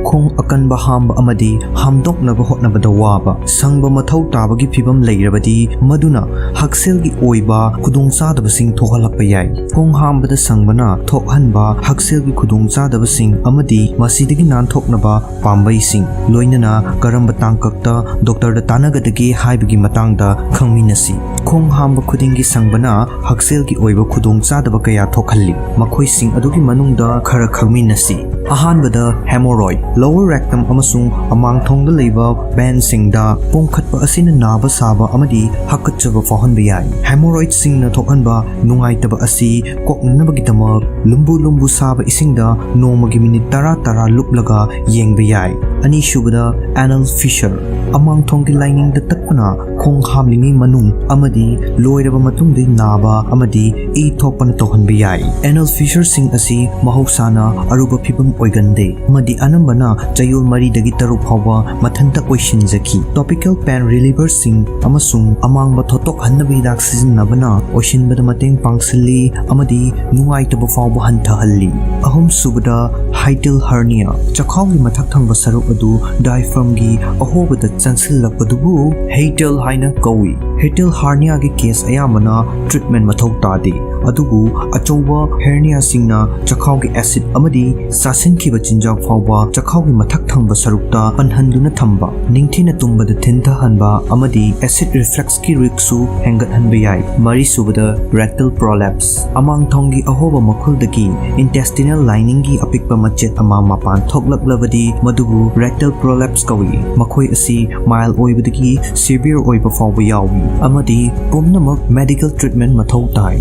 ꯈꯣꯡ ꯑꯀꯟꯕ ꯍꯥꯝꯕ ꯑꯃꯗꯤ ꯍꯥꯝꯗꯣꯛꯅꯕ ꯍꯣꯠꯅꯕꯗ ꯋꯥꯕ, ꯁꯪꯕ ꯃꯊꯧ ꯇꯥꯕꯒꯤ ꯐꯤꯚꯝ ꯂꯩꯔꯕꯗꯤ ꯃꯗꯨꯅ ꯍꯛꯁꯦꯜꯒꯤ ꯑꯣꯏꯕ ꯈꯨꯗꯣꯡꯆꯥꯗꯕꯁꯤꯡ ꯊꯣꯛꯍꯜꯂꯛꯄ ꯌꯥꯏ꯫ ꯈꯣꯡ ꯍꯥꯝꯕꯗ ꯁꯪꯕꯅ ꯊꯣꯛꯍꯟꯕ ꯍꯛꯁꯦꯜꯒꯤ ꯈꯨꯗꯣꯡꯆꯥꯗꯕꯁꯤꯡ ꯑꯃꯗꯤ ꯃꯁꯤꯗꯒꯤ ꯅꯥꯟꯊꯣꯛꯅꯕ ꯄꯥꯝꯕꯩꯁꯤꯡ, ꯂꯣꯏꯅꯅ ꯀꯔꯝꯕ ꯇꯥꯡꯀꯛꯇ ꯗꯣꯛꯇꯔꯗ ꯇꯥꯟꯅꯒꯗꯒꯦ ꯍꯥꯏꯕꯒꯤ ꯃꯇꯥꯡꯗ ꯈꯪꯃꯤꯟꯅꯁꯤ꯫ ꯈꯣꯡ ꯍꯥꯝꯕ ꯈꯨꯗꯤꯡꯒꯤ ꯁꯪꯕꯅ ꯍꯛꯁꯦꯜꯒꯤ ꯑꯣꯏꯕ ꯈꯨꯗꯣꯡꯆꯥꯗꯕ ꯀꯌꯥ ꯊꯣꯛꯍꯜꯂꯤ꯫ ꯃꯈꯣꯏꯁꯤꯡ ꯑꯗꯨꯒꯤ ꯃꯅꯨꯡꯗ ꯈꯔ ꯈꯪꯃꯤꯟꯅꯁꯤ꯫ ꯑꯍꯥꯟꯕꯗ, ꯍꯦꯃꯣꯔꯣꯏꯗ꯫ ꯂꯣꯋꯔ ꯔꯦꯛꯇꯝ ꯑꯃꯁꯨꯡ ꯑꯃꯥꯡꯊꯣꯡꯗ ꯂꯩꯕ ꯕꯦꯟꯁꯤꯡꯗ ꯄꯣꯝꯈꯠꯄ ꯑꯁꯤꯅ ꯅꯥꯕ ꯁꯥꯕ ꯑꯃꯗꯤ ꯍꯥꯀꯠꯆꯕ ꯐꯥꯎꯍꯟꯕ ꯌꯥꯏ꯫ ꯍꯦꯃꯣꯔꯣꯏꯗꯁꯤꯡꯅ ꯊꯣꯛꯍꯟꯕ ꯅꯨꯡꯉꯥꯏꯇꯕ ꯑꯁꯤ ꯀꯣꯛꯅꯅꯕꯒꯤꯗꯃꯛ ꯂꯨꯝꯕꯨ ꯂꯨꯝꯕꯨ ꯁꯥꯕ ꯏꯁꯤꯡꯗ ꯅꯣꯡꯃꯒꯤ ꯃꯤꯅꯤꯠ ꯇꯔꯥ ꯇꯔꯥ ꯂꯨꯞꯂꯒ ꯌꯦꯡꯕ ꯌꯥꯏ꯫ ꯑꯅꯤꯁꯨꯕꯗ, ꯑꯦꯅꯜ ꯐꯤꯁꯔ꯫ ꯑꯃꯥꯡꯊꯣꯡꯒꯤ ꯂꯥꯏꯅꯤꯡꯗ ꯇꯠꯄꯅ ꯈꯣꯡ ꯍꯥꯝꯂꯤꯉꯩ ꯃꯅꯨꯡ ꯑꯃꯗꯤ ꯂꯣꯏꯔꯕ ꯃꯇꯨꯡꯗ ꯅꯥꯕ ꯑꯃꯗꯤ ꯏ ꯊꯣꯛꯄꯅ ꯇꯧꯍꯟꯕ ꯌꯥꯏ꯫ ꯑꯦꯅꯜ ꯐꯤꯁꯔꯁꯤꯡ ꯑꯁꯤ ꯃꯍꯧꯁꯥꯅ ꯑꯔꯨꯕ ꯐꯤꯚꯝ ꯑꯣꯏꯒꯟꯗꯦ ꯑꯃꯗꯤ ꯑꯅꯝꯕꯅ ꯆꯌꯣꯜ ꯃꯔꯤꯗꯒꯤ ꯇꯔꯨꯛ ꯐꯥꯎꯕ ꯃꯊꯟꯇ ꯑꯣꯏꯁꯤꯟꯖꯈꯤ꯫ ꯇꯣꯄꯤꯀꯦꯜ ꯄꯦꯟ ꯔꯤꯂꯤꯚꯔꯁꯤꯡ ꯑꯃꯁꯨꯡ ꯑꯃꯥꯡꯕ ꯊꯣꯠꯇꯣꯛꯍꯟꯅꯕ ꯍꯤꯗꯥꯛ ꯁꯤꯖꯤꯟꯅꯕꯅ ꯑꯣꯏꯁꯤꯟꯕꯗ ꯃꯇꯦꯡ ꯄꯥꯡꯁꯤꯜꯂꯤ ꯑꯃꯗꯤ ꯅꯨꯡꯉꯥꯏꯇꯕ ꯐꯥꯎꯕ ꯍꯟꯊꯍꯜꯂꯤ꯫ ꯑꯍꯨꯝꯁꯨꯕꯗ, ꯍꯥꯏꯇꯦꯜ ꯍꯔꯅꯤꯌꯥ꯫ ꯆꯈꯥꯎꯒꯤ ꯃꯊꯛ ꯊꯪꯕ ꯁꯔꯨꯛ ꯑꯗꯨ ꯗꯥꯏꯐ꯭ꯔꯝꯒꯤ ꯑꯍꯣꯕꯗ ꯆꯪꯁꯤꯜꯂꯛꯄꯗꯨꯕꯨ ꯍꯦꯇꯦꯜ ꯍꯥꯏꯅ ꯀꯧꯏ꯫ ꯍꯦꯇꯦꯜ ꯍꯔꯅꯤꯌꯥꯒꯤ ꯀꯦꯁ ꯑꯌꯥꯝꯕꯅ ꯇ꯭ꯔꯤꯠꯃꯦꯟ ꯃꯊꯧ ꯇꯥꯗꯦ, ꯑꯗꯨꯕꯨ ꯑꯆꯧꯕ ꯍꯔꯅꯤꯌꯥꯁꯤꯡꯅ ꯆꯈꯥꯎꯒꯤ ꯑꯦꯁꯤꯗ ꯑꯃꯗꯤ ꯆꯥꯁꯤꯟꯈꯤꯕ ꯆꯤꯟꯖꯥꯛ ꯐꯥꯎꯕ ꯆꯈꯥꯎꯒꯤ ꯃꯊꯛ ꯊꯪꯕ ꯁꯔꯨꯛꯇ ꯄꯟꯍꯟꯗꯨꯅ ꯊꯝꯕ, ꯅꯤꯡꯊꯤꯅ ꯇꯨꯝꯕꯗ ꯊꯤꯟꯊꯍꯟꯕ ꯑꯃꯗꯤ ꯑꯦꯁꯤꯗ ꯔꯤꯐ꯭ꯂꯛꯁꯀꯤ ꯔꯤꯛꯁꯁꯨ ꯍꯦꯟꯒꯠꯍꯟꯕ ꯌꯥꯏ꯫ ꯃꯔꯤꯁꯨꯕꯗ, ꯔꯦꯛꯇꯦꯜ ꯄ꯭ꯔꯣꯂꯦꯞꯁ꯫ ꯑꯃꯥꯡꯊꯣꯡꯒꯤ ꯑꯍꯣꯕ ꯃꯈꯨꯜꯗꯒꯤ ꯏꯟꯇꯦꯁꯇꯤꯅꯦꯜ ꯂꯥꯏꯅꯤꯡꯒꯤ ꯑꯄꯤꯛꯄ ꯃꯆꯦꯠ ꯑꯃ ꯃꯄꯥꯟ ꯊꯣꯛꯂꯛꯂꯕꯗꯤ ꯃꯗꯨꯕꯨ ꯔꯦꯛꯇꯦꯜ ꯄ꯭ꯔꯣꯂꯦꯞꯁ ꯀꯧꯏ꯫ ꯃꯈꯣꯏ ꯑꯁꯤ ꯃꯥꯏꯜ ꯑꯣꯏꯕꯗꯒꯤ ꯁꯤꯚꯤꯌꯔ ꯑꯣꯏꯕ ꯐꯥꯎꯕ ꯌꯥꯎꯏ ꯑꯃꯗꯤ ꯄꯨꯝꯅꯃꯛ ꯃꯦꯗꯤꯀꯦꯜ ꯇ꯭ꯔꯤꯠꯃꯦꯟ ꯃꯊꯧ ꯇꯥꯏ꯫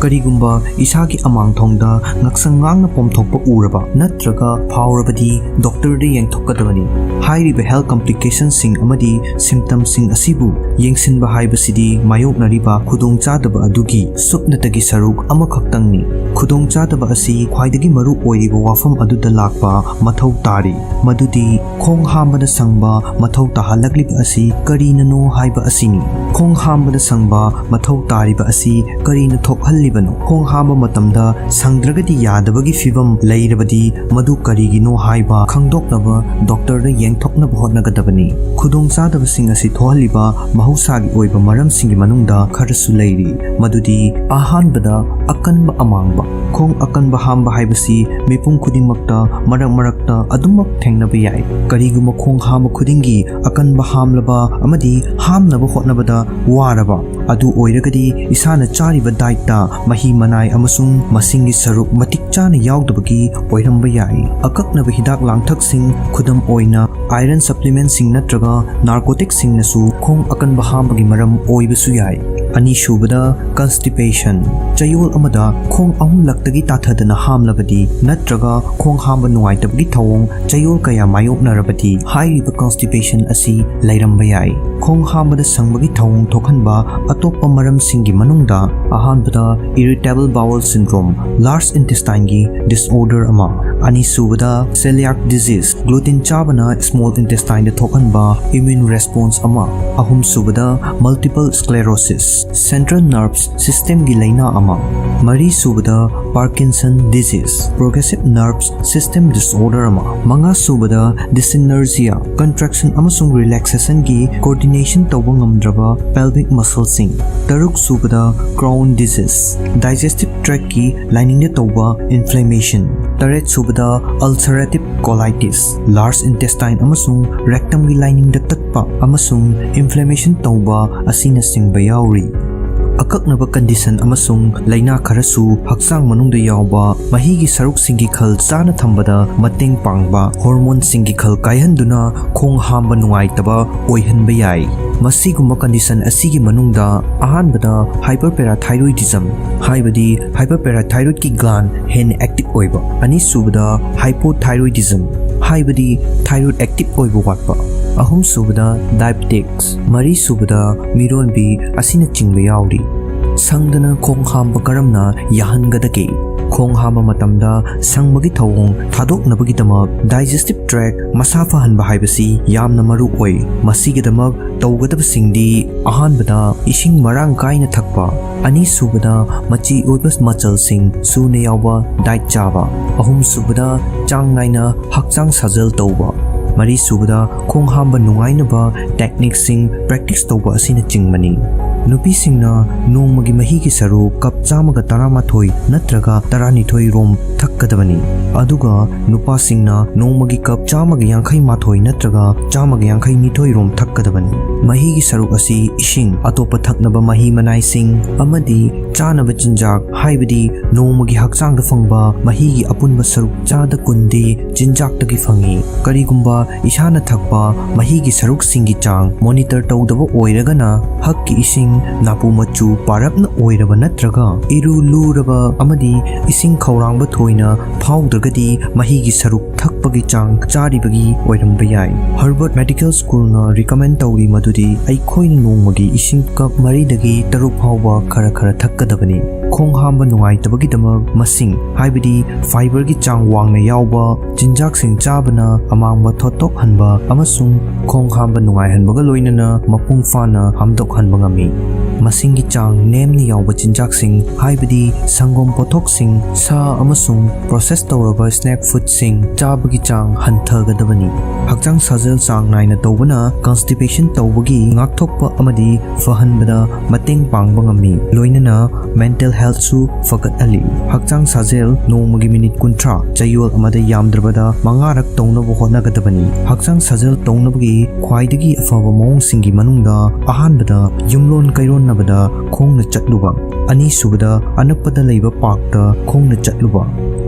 ꯀꯔꯤꯒꯨꯝꯕ ꯏꯁꯥꯒꯤ ꯑꯃꯥꯡꯊꯣꯡꯗ ꯉꯛꯁꯪ ꯉꯥꯡꯅ ꯄꯣꯝꯊꯣꯛꯄ ꯎꯔꯕ ꯅꯠꯇ꯭ꯔꯒ ꯐꯥꯎꯔꯕꯗꯤ ꯗꯣꯛꯇꯔꯗ ꯌꯦꯡꯊꯣꯛꯀꯗꯕꯅꯤ꯫ ꯍꯥꯏꯔꯤꯕ health complicationꯁꯤꯡ ꯑꯃꯗꯤ symptomꯁꯤꯡ ꯑꯁꯤꯕꯨ ꯌꯦꯡꯁꯤꯟꯕ ꯍꯥꯏꯕꯁꯤꯗꯤ ꯃꯥꯌꯣꯛꯅꯔꯤꯕ ꯈꯨꯗꯣꯡꯆꯥꯗꯕ ꯑꯗꯨꯒꯤ ꯁꯨꯞꯅꯇꯒꯤ ꯁꯔꯨꯛ ꯑꯃꯈꯛꯇꯪꯅꯤ꯫ ꯈꯨꯗꯣꯡꯆꯥꯗꯕ ꯑꯁꯤ ꯈ꯭ꯋꯥꯏꯗꯒꯤ ꯃꯔꯨ ꯑꯣꯏꯔꯤꯕ ꯋꯥꯐꯝ ꯑꯗꯨꯗ ꯂꯥꯛꯄ ꯃꯊꯧ ꯇꯥꯔꯤ, ꯃꯗꯨꯗꯤ ꯈꯣꯡ ꯍꯥꯝꯕꯗ ꯁꯪꯕ ꯃꯊꯧ ꯇꯥꯍꯜꯂꯛꯂꯤꯕ ꯑꯁꯤ ꯀꯔꯤꯅꯅꯣ ꯍꯥꯏꯕ ꯑꯁꯤꯅꯤ꯫ ꯈꯣꯡ ꯍꯥꯝꯕꯗ ꯁꯪꯕ ꯃꯊꯧ ꯇꯥꯔꯤꯕ ꯑꯁꯤ ꯀꯔꯤꯅ ꯊꯣꯛꯍꯜꯂꯤꯕꯅꯣ? ꯈꯣꯡ ꯍꯥꯝꯕ ꯃꯇꯝꯗ ꯁꯪꯗ꯭ꯔꯒꯗꯤ ꯌꯥꯗꯕꯒꯤ ꯐꯤꯚꯝ ꯂꯩꯔꯕꯗꯤ ꯃꯗꯨ ꯀꯔꯤꯒꯤꯅꯣ ꯍꯥꯏꯕ ꯈꯪꯗꯣꯛꯅꯕ ꯗꯣꯛꯇꯔꯗ ꯌꯦꯡꯊꯣꯛꯅꯕ ꯍꯣꯠꯅꯒꯗꯕꯅꯤ꯫ ꯈꯨꯗꯣꯡꯆꯥꯗꯕꯁꯤꯡ ꯑꯁꯤ ꯊꯣꯛꯍꯜꯂꯤꯕ ꯃꯍꯧꯁꯥꯒꯤ ꯑꯣꯏꯕ ꯃꯔꯝꯁꯤꯡꯒꯤ ꯃꯅꯨꯡꯗ ꯈꯔꯁꯨ ꯂꯩꯔꯤ, ꯃꯗꯨꯗꯤ ꯑꯍꯥꯟꯕꯗ ꯑꯀꯟꯕ ꯑꯃꯥꯡꯕ꯫ ꯈꯣꯡ ꯑꯀꯟꯕ ꯍꯥꯝꯕ ꯍꯥꯏꯕꯁꯤ ꯃꯤꯄꯨꯝ ꯈꯨꯗꯤꯡꯃꯛꯇ ꯃꯔꯛ ꯃꯔꯛꯇ ꯑꯗꯨꯃꯛ ꯊꯦꯡꯅꯕ ꯌꯥꯏ꯫ ꯀꯔꯤꯒꯨꯝꯕ ꯈꯣꯡ ꯍꯥꯝꯕ ꯈꯨꯗꯤꯡꯒꯤ ꯑꯀꯟꯕ ꯍꯥꯝꯂꯕ ꯑꯃꯗꯤ ꯍꯥꯝꯅꯕ ꯍꯣꯠꯅꯕꯗ ꯋꯥꯔꯕ ꯑꯗꯨ ꯑꯣꯏꯔꯒꯗꯤ ꯏꯁꯥꯅ ꯆꯥꯔꯤꯕ dietꯇ ꯃꯍꯤ ꯃꯅꯥꯏ ꯑꯃꯁꯨꯡ ꯃꯁꯤꯡꯒꯤ ꯁꯔꯨꯛ ꯃꯇꯤꯛ ꯆꯥꯅ ꯌꯥꯎꯗꯕꯒꯤ ꯑꯣꯏꯔꯝꯕ ꯌꯥꯏ꯫ ꯑꯀꯛꯅꯕ ꯍꯤꯗꯥꯛ ꯂꯥꯡꯊꯛꯁꯤꯡ, ꯈꯨꯗꯝ ꯑꯣꯏꯅ iron supplementꯁꯤꯡ ꯅꯠꯇ꯭ꯔꯒ narcoticꯁꯤꯡꯅꯁꯨ ꯈꯣꯡ ꯑꯀꯟꯕ ꯍꯥꯝꯕꯒꯤ ꯃꯔꯝ ꯑꯣꯏꯕꯁꯨ ꯌꯥꯏ꯫ ꯑꯅꯤꯁꯨꯕꯗ, constipation꯫ ꯆꯌꯣꯜ ꯑꯃꯗ ꯈꯣꯡ ꯑꯍꯨꯝꯂꯛꯇꯒꯤ ꯇꯥꯊꯗꯅ ꯍꯥꯝꯂꯕꯗꯤ ꯅꯠꯇ꯭ꯔꯒ ꯈꯣꯡ ꯍꯥꯝꯕ ꯅꯨꯡꯉꯥꯏꯇꯕꯒꯤ ꯊꯧꯑꯣꯡ ꯆꯌꯣꯜ ꯀꯌꯥ ꯃꯥꯌꯣꯛꯅꯔꯕꯗꯤ ꯍꯥꯏꯔꯤꯕ constipation ꯑꯁꯤ ꯂꯩꯔꯝꯕ ꯌꯥꯏ꯫ ꯈꯣꯡ ꯍꯥꯝꯕꯗ ꯁꯪꯕꯒꯤ ꯊꯧꯑꯣꯡ ꯊꯣꯛꯍꯟꯕ ꯑꯇꯣꯞꯄ ꯃꯔꯝꯁꯤꯡꯒꯤ ꯃꯅꯨꯡꯗ ꯑꯍꯥꯟꯕꯗ irritable bowel syndrome, large intestineꯒꯤ disorder ꯑꯃ, ꯑꯅꯤꯁꯨꯕꯗ celiac disease, gluten ꯆꯥꯕꯅ small intestineꯗ ꯊꯣꯛꯍꯟꯕ immune response ꯑꯃ, ꯑꯍꯨꯝꯁꯨꯕꯗ multiple sclerosis, central nerves systemꯒꯤ ꯂꯩꯅꯥ ꯑꯃ, ꯃꯔꯤꯁꯨꯕꯗ Parkinson disease, progressive nerves system disorder ꯑꯃ, ꯃꯉꯥꯁꯨꯕꯗ dyssynergia, contraction ꯑꯃꯁꯨꯡ relaxationꯒꯤ coordination ꯇꯧꯕ ꯉꯝꯗ꯭ꯔꯕ pelvic muscleꯁꯤꯡ, ꯇꯔꯨꯛꯁꯨꯕꯗ Crohn disease, digestive tractꯀꯤ liningꯗ ꯇꯧꯕ inflammation, ꯇꯔꯦꯠꯁꯨꯕꯗ ulcerative colitis, large intestine ꯑꯃꯁꯨꯡ rectumꯒꯤ liningꯗ ꯇꯠꯄ ꯑꯃꯁꯨꯡ inflammation ꯇꯧꯕ ꯑꯁꯤꯅꯆꯤꯡꯕ ꯌꯥꯎꯔꯤ꯫ ꯑꯀꯛꯅꯕ ꯀꯟꯗꯤꯁꯟ ꯑꯃꯁꯨꯡ ꯂꯥꯏꯅꯥ ꯈꯔꯁꯨ ꯍꯛꯆꯥꯡ ꯃꯅꯨꯡꯗ ꯌꯥꯎꯕ ꯃꯍꯤꯒꯤ ꯁꯔꯨꯛꯁꯤꯡꯒꯤ ꯈꯜ ꯆꯥꯅ ꯊꯝꯕꯗ ꯃꯇꯦꯡ ꯄꯥꯡꯕ ꯍꯣꯔꯃꯣꯟꯁꯤꯡꯒꯤ ꯈꯜ ꯀꯥꯏꯍꯟꯗꯨꯅ ꯈꯣꯡ ꯍꯥꯝꯕ ꯅꯨꯡꯉꯥꯏꯇꯕ ꯑꯣꯏꯍꯟꯕ ꯌꯥꯏ꯫ ꯃꯁꯤꯒꯨꯝꯕ ꯀꯟꯗꯤꯁꯟ ꯑꯁꯤꯒꯤ ꯃꯅꯨꯡꯗ ꯑꯍꯥꯟꯕꯗ hyperparathyroidism, ꯍꯥꯏꯕꯗꯤ ꯍꯥꯏꯄꯔꯄꯦꯔꯥꯊꯥꯏꯔꯣꯏꯗꯀꯤ ꯒ꯭ꯂꯥꯟ ꯍꯦꯟꯅ ꯑꯦꯛꯇꯤꯚ ꯑꯣꯏꯕ, ꯑꯅꯤꯁꯨꯕꯗ hypothyroidism, ꯍꯥꯏꯕꯗꯤ ꯊꯥꯏꯔꯣꯏꯗ ꯑꯦꯛꯇꯤꯚ ꯑꯣꯏꯕ ꯋꯥꯠꯄ, ꯑꯍꯨꯝꯁꯨꯕꯗ diabetics, ꯃꯔꯤꯁꯨꯕꯗ ꯃꯤꯔꯣꯟꯕꯤ ꯑꯁꯤꯅꯆꯤꯡꯕ ꯌꯥꯎꯔꯤ꯫ ꯁꯪꯗꯅ ꯈꯣꯡ ꯍꯥꯝꯕ ꯀꯔꯝꯅ ꯌꯥꯍꯟꯒꯗꯒꯦ? ꯈꯣꯡ ꯍꯥꯝꯕ ꯃꯇꯝꯗ ꯁꯪꯕꯒꯤ ꯊꯧꯑꯣꯡ ꯊꯥꯗꯣꯛꯅꯕꯒꯤꯗꯃꯛ digestive tract ꯃꯁꯥ ꯐꯍꯟꯕ ꯍꯥꯏꯕꯁꯤ ꯌꯥꯝꯅ ꯃꯔꯨ ꯑꯣꯏ꯫ ꯃꯁꯤꯒꯤꯗꯃꯛ ꯇꯧꯒꯗꯕꯁꯤꯡꯗꯤ: ꯑꯍꯥꯟꯕꯗ, ꯏꯁꯤꯡ ꯃꯔꯥꯡ ꯀꯥꯏꯅ ꯊꯛꯄ꯫ ꯑꯅꯤꯁꯨꯕꯗ, ꯃꯆꯤ ꯑꯣꯏꯕ ꯃꯆꯜꯁꯤꯡ ꯁꯨꯅ ꯌꯥꯎꯕ ꯗꯥꯏꯠ ꯆꯥꯕ꯫ ꯑꯍꯨꯝꯁꯨꯕꯗ, ꯆꯥꯡ ꯅꯥꯏꯅ ꯍꯛꯆꯥꯡ ꯁꯥꯖꯦꯜ ꯇꯧꯕ꯫ ꯃꯔꯤꯁꯨꯕꯗ, ꯈꯣꯡ ꯍꯥꯝꯕ ꯅꯨꯡꯉꯥꯏꯅꯕ ꯇꯦꯛꯅꯤꯛꯁꯤꯡ ꯄ꯭ꯔꯦꯛꯇꯤꯁ ꯇꯧꯕ ꯑꯁꯤꯅꯆꯤꯡꯕꯅꯤ꯫ ꯅꯨꯄꯤꯁꯤꯡꯅ ꯅꯣꯡꯃꯒꯤ ꯃꯍꯤꯒꯤ ꯁꯔꯨꯛ ꯀꯞ ꯆꯥꯝꯃꯒ ꯇꯔꯥꯃꯥꯊꯣꯏ ꯅꯠꯇ꯭ꯔꯒ ꯇꯔꯥꯅꯤꯊꯣꯏ ꯔꯣꯝ ꯊꯛꯀꯗꯕꯅꯤ, ꯑꯗꯨꯒ ꯅꯨꯄꯥꯁꯤꯡꯅ ꯅꯣꯡꯃꯒꯤ ꯀꯞ ꯆꯥꯝꯃꯒ ꯌꯥꯡꯈꯩ ꯃꯥꯊꯣꯏ ꯅꯠꯇ꯭ꯔꯒ ꯆꯥꯝꯃꯒ ꯌꯥꯡꯈꯩ ꯅꯤꯊꯣꯏ ꯔꯣꯝ ꯊꯛꯀꯗꯕꯅꯤ꯫ ꯃꯍꯤꯒꯤ ꯁꯔꯨꯛ ꯑꯁꯤ ꯏꯁꯤꯡ, ꯑꯇꯣꯞꯄ ꯊꯛꯅꯕ ꯃꯍꯤ ꯃꯅꯥꯏꯁꯤꯡ ꯑꯃꯗꯤ ꯆꯥꯅꯕ ꯆꯤꯟꯖꯥꯛ, ꯍꯥꯏꯕꯗꯤ ꯅꯣꯡꯃꯒꯤ ꯍꯛꯆꯥꯡꯗ ꯐꯪꯕ ꯃꯍꯤꯒꯤ ꯑꯄꯨꯟꯕ ꯁꯔꯨꯛ ꯆꯥꯗ ꯀꯨꯟꯗꯤ ꯆꯤꯟꯖꯥꯛꯇꯒꯤ ꯐꯪꯏ꯫ ꯀꯔꯤꯒꯨꯝꯕ ꯏꯁꯥꯅ ꯊꯛꯄ ꯃꯍꯤꯒꯤ ꯁꯔꯨꯛꯁꯤꯡꯒꯤ ꯆꯥꯡ ꯃꯣꯅꯤꯇꯔ ꯇꯧꯗꯕ ꯑꯣꯏꯔꯒꯅ, ꯍꯛꯀꯤ ꯏꯁꯤꯡ ꯅꯥꯄꯨ ꯃꯆꯨ ꯄꯥꯔꯞꯅ ꯑꯣꯏꯔꯕ ꯅꯠꯇ꯭ꯔꯒ ꯏꯔꯨ ꯂꯨꯔꯕ ꯑꯃꯗꯤ ꯏꯁꯤꯡ ꯈꯧꯔꯥꯡꯕ ꯊꯣꯏꯅ ꯐꯥꯎꯗ꯭ꯔꯒꯗꯤ, ꯃꯍꯤꯒꯤ ꯁꯔꯨꯛ ꯊꯛꯄꯒꯤ ꯆꯥꯡ ꯆꯥꯔꯤꯕꯒꯤ ꯑꯣꯏꯔꯝꯕ ꯌꯥꯏ꯫ ꯍꯔꯕꯔꯠ ꯃꯦꯗꯤꯀꯦꯜ ꯁ꯭ꯀꯨꯜꯅ ꯔꯤꯀꯃꯦꯟ ꯇꯧꯔꯤ ꯃꯗꯨꯗꯤ ꯑꯩꯈꯣꯏꯅ ꯅꯣꯡꯃꯒꯤ ꯏꯁꯤꯡ ꯀꯞ ꯃꯔꯤꯗꯒꯤ ꯇꯔꯨꯛ ꯐꯥꯎꯕ ꯈꯔ ꯈꯔ ꯊꯛꯀꯗꯕꯅꯤ꯫ ꯈꯣꯡ ꯍꯥꯝꯕ ꯅꯨꯡꯉꯥꯏꯇꯕꯒꯤꯗꯃꯛ ꯃꯁꯤꯡ, ꯍꯥꯏꯕꯗꯤ ꯐꯥꯏꯕꯔꯒꯤ ꯆꯥꯡ ꯋꯥꯡꯅ ꯌꯥꯎꯕ ꯆꯤꯟꯖꯥꯛꯁꯤꯡ ꯆꯥꯕꯅ ꯑꯃꯥꯡꯕ ꯊꯣꯠꯇꯣꯛꯍꯟꯕ ꯑꯃꯁꯨꯡ ꯈꯣꯡ ꯍꯥꯝꯕ ꯅꯨꯡꯉꯥꯏꯍꯟꯕꯒ ꯂꯣꯏꯅꯅ ꯃꯄꯨꯡ ꯐꯥꯅ ꯍꯥꯝꯗꯣꯛꯍꯟꯕ ꯉꯝꯃꯤ꯫ ꯃꯁꯤꯡꯒꯤ ꯆꯥꯡ ꯅꯦꯝꯅ ꯌꯥꯎꯕ ꯆꯤꯟꯖꯥꯛꯁꯤꯡ, ꯍꯥꯏꯕꯗꯤ ꯁꯪꯒꯣꯝ ꯄꯣꯠꯊꯣꯛꯁꯤꯡ, ꯁꯥ ꯑꯃꯁꯨꯡ ꯄ꯭ꯔꯣꯁꯦꯁ ꯇꯧꯔꯕ ꯁ꯭ꯅꯦꯛ ꯐꯨꯗꯁꯤꯡ ꯆꯥꯕꯒꯤ ꯆꯥꯡ ꯍꯟꯊꯒꯗꯕꯅꯤ꯫ ꯍꯛꯆꯥꯡ ꯁꯥꯖꯦꯜ ꯆꯥꯡ ꯅꯥꯏꯅ ꯇꯧꯕꯅ ꯀꯟꯁꯇꯤꯄꯦꯁꯟ ꯇꯧꯕꯒꯤ ꯉꯥꯛꯊꯣꯛꯄ ꯑꯃꯗꯤ ꯐꯍꯟꯕꯗ ꯃꯇꯦꯡ ꯄꯥꯡꯕ ꯉꯝꯃꯤ, ꯂꯣꯏꯅꯅ ꯃꯦꯟꯇꯦꯜ ꯍꯦꯜꯊꯁꯨ ꯐꯒꯠꯍꯜꯂꯤ꯫ ꯍꯛꯆꯥꯡ ꯁꯥꯖꯦꯜ ꯅꯣꯡꯃꯒꯤ ꯃꯤꯅꯤꯠ ꯀꯨꯟꯊ꯭ꯔꯥ, ꯆꯌꯣꯜ ꯑꯃꯗ ꯌꯥꯝꯗ꯭ꯔꯕꯗ ꯃꯉꯥꯔꯛ ꯇꯧꯅꯕ ꯍꯣꯠꯅꯒꯗꯕꯅꯤ꯫ ꯍꯛꯆꯥꯡ ꯁꯥꯖꯦꯜ ꯇꯧꯅꯕꯒꯤ ꯈ꯭ꯋꯥꯏꯗꯒꯤ ꯑꯐꯕ ꯃꯑꯣꯡꯁꯤꯡꯒꯤ ꯃꯅꯨꯡꯗ ꯑꯍꯥꯟꯕꯗ ꯌꯨꯝꯂꯣꯟ ꯀꯩꯔꯣꯟꯅꯕ ꯗ ꯈꯣꯡꯅ ꯆꯠꯂꯨꯕ, ꯑꯅꯤꯁꯨꯕꯗ ꯑꯅꯛꯄꯗ ꯂꯩꯕ ꯄꯥꯔꯛꯇ ꯈꯣꯡꯅ ꯆꯠꯂꯨꯕ,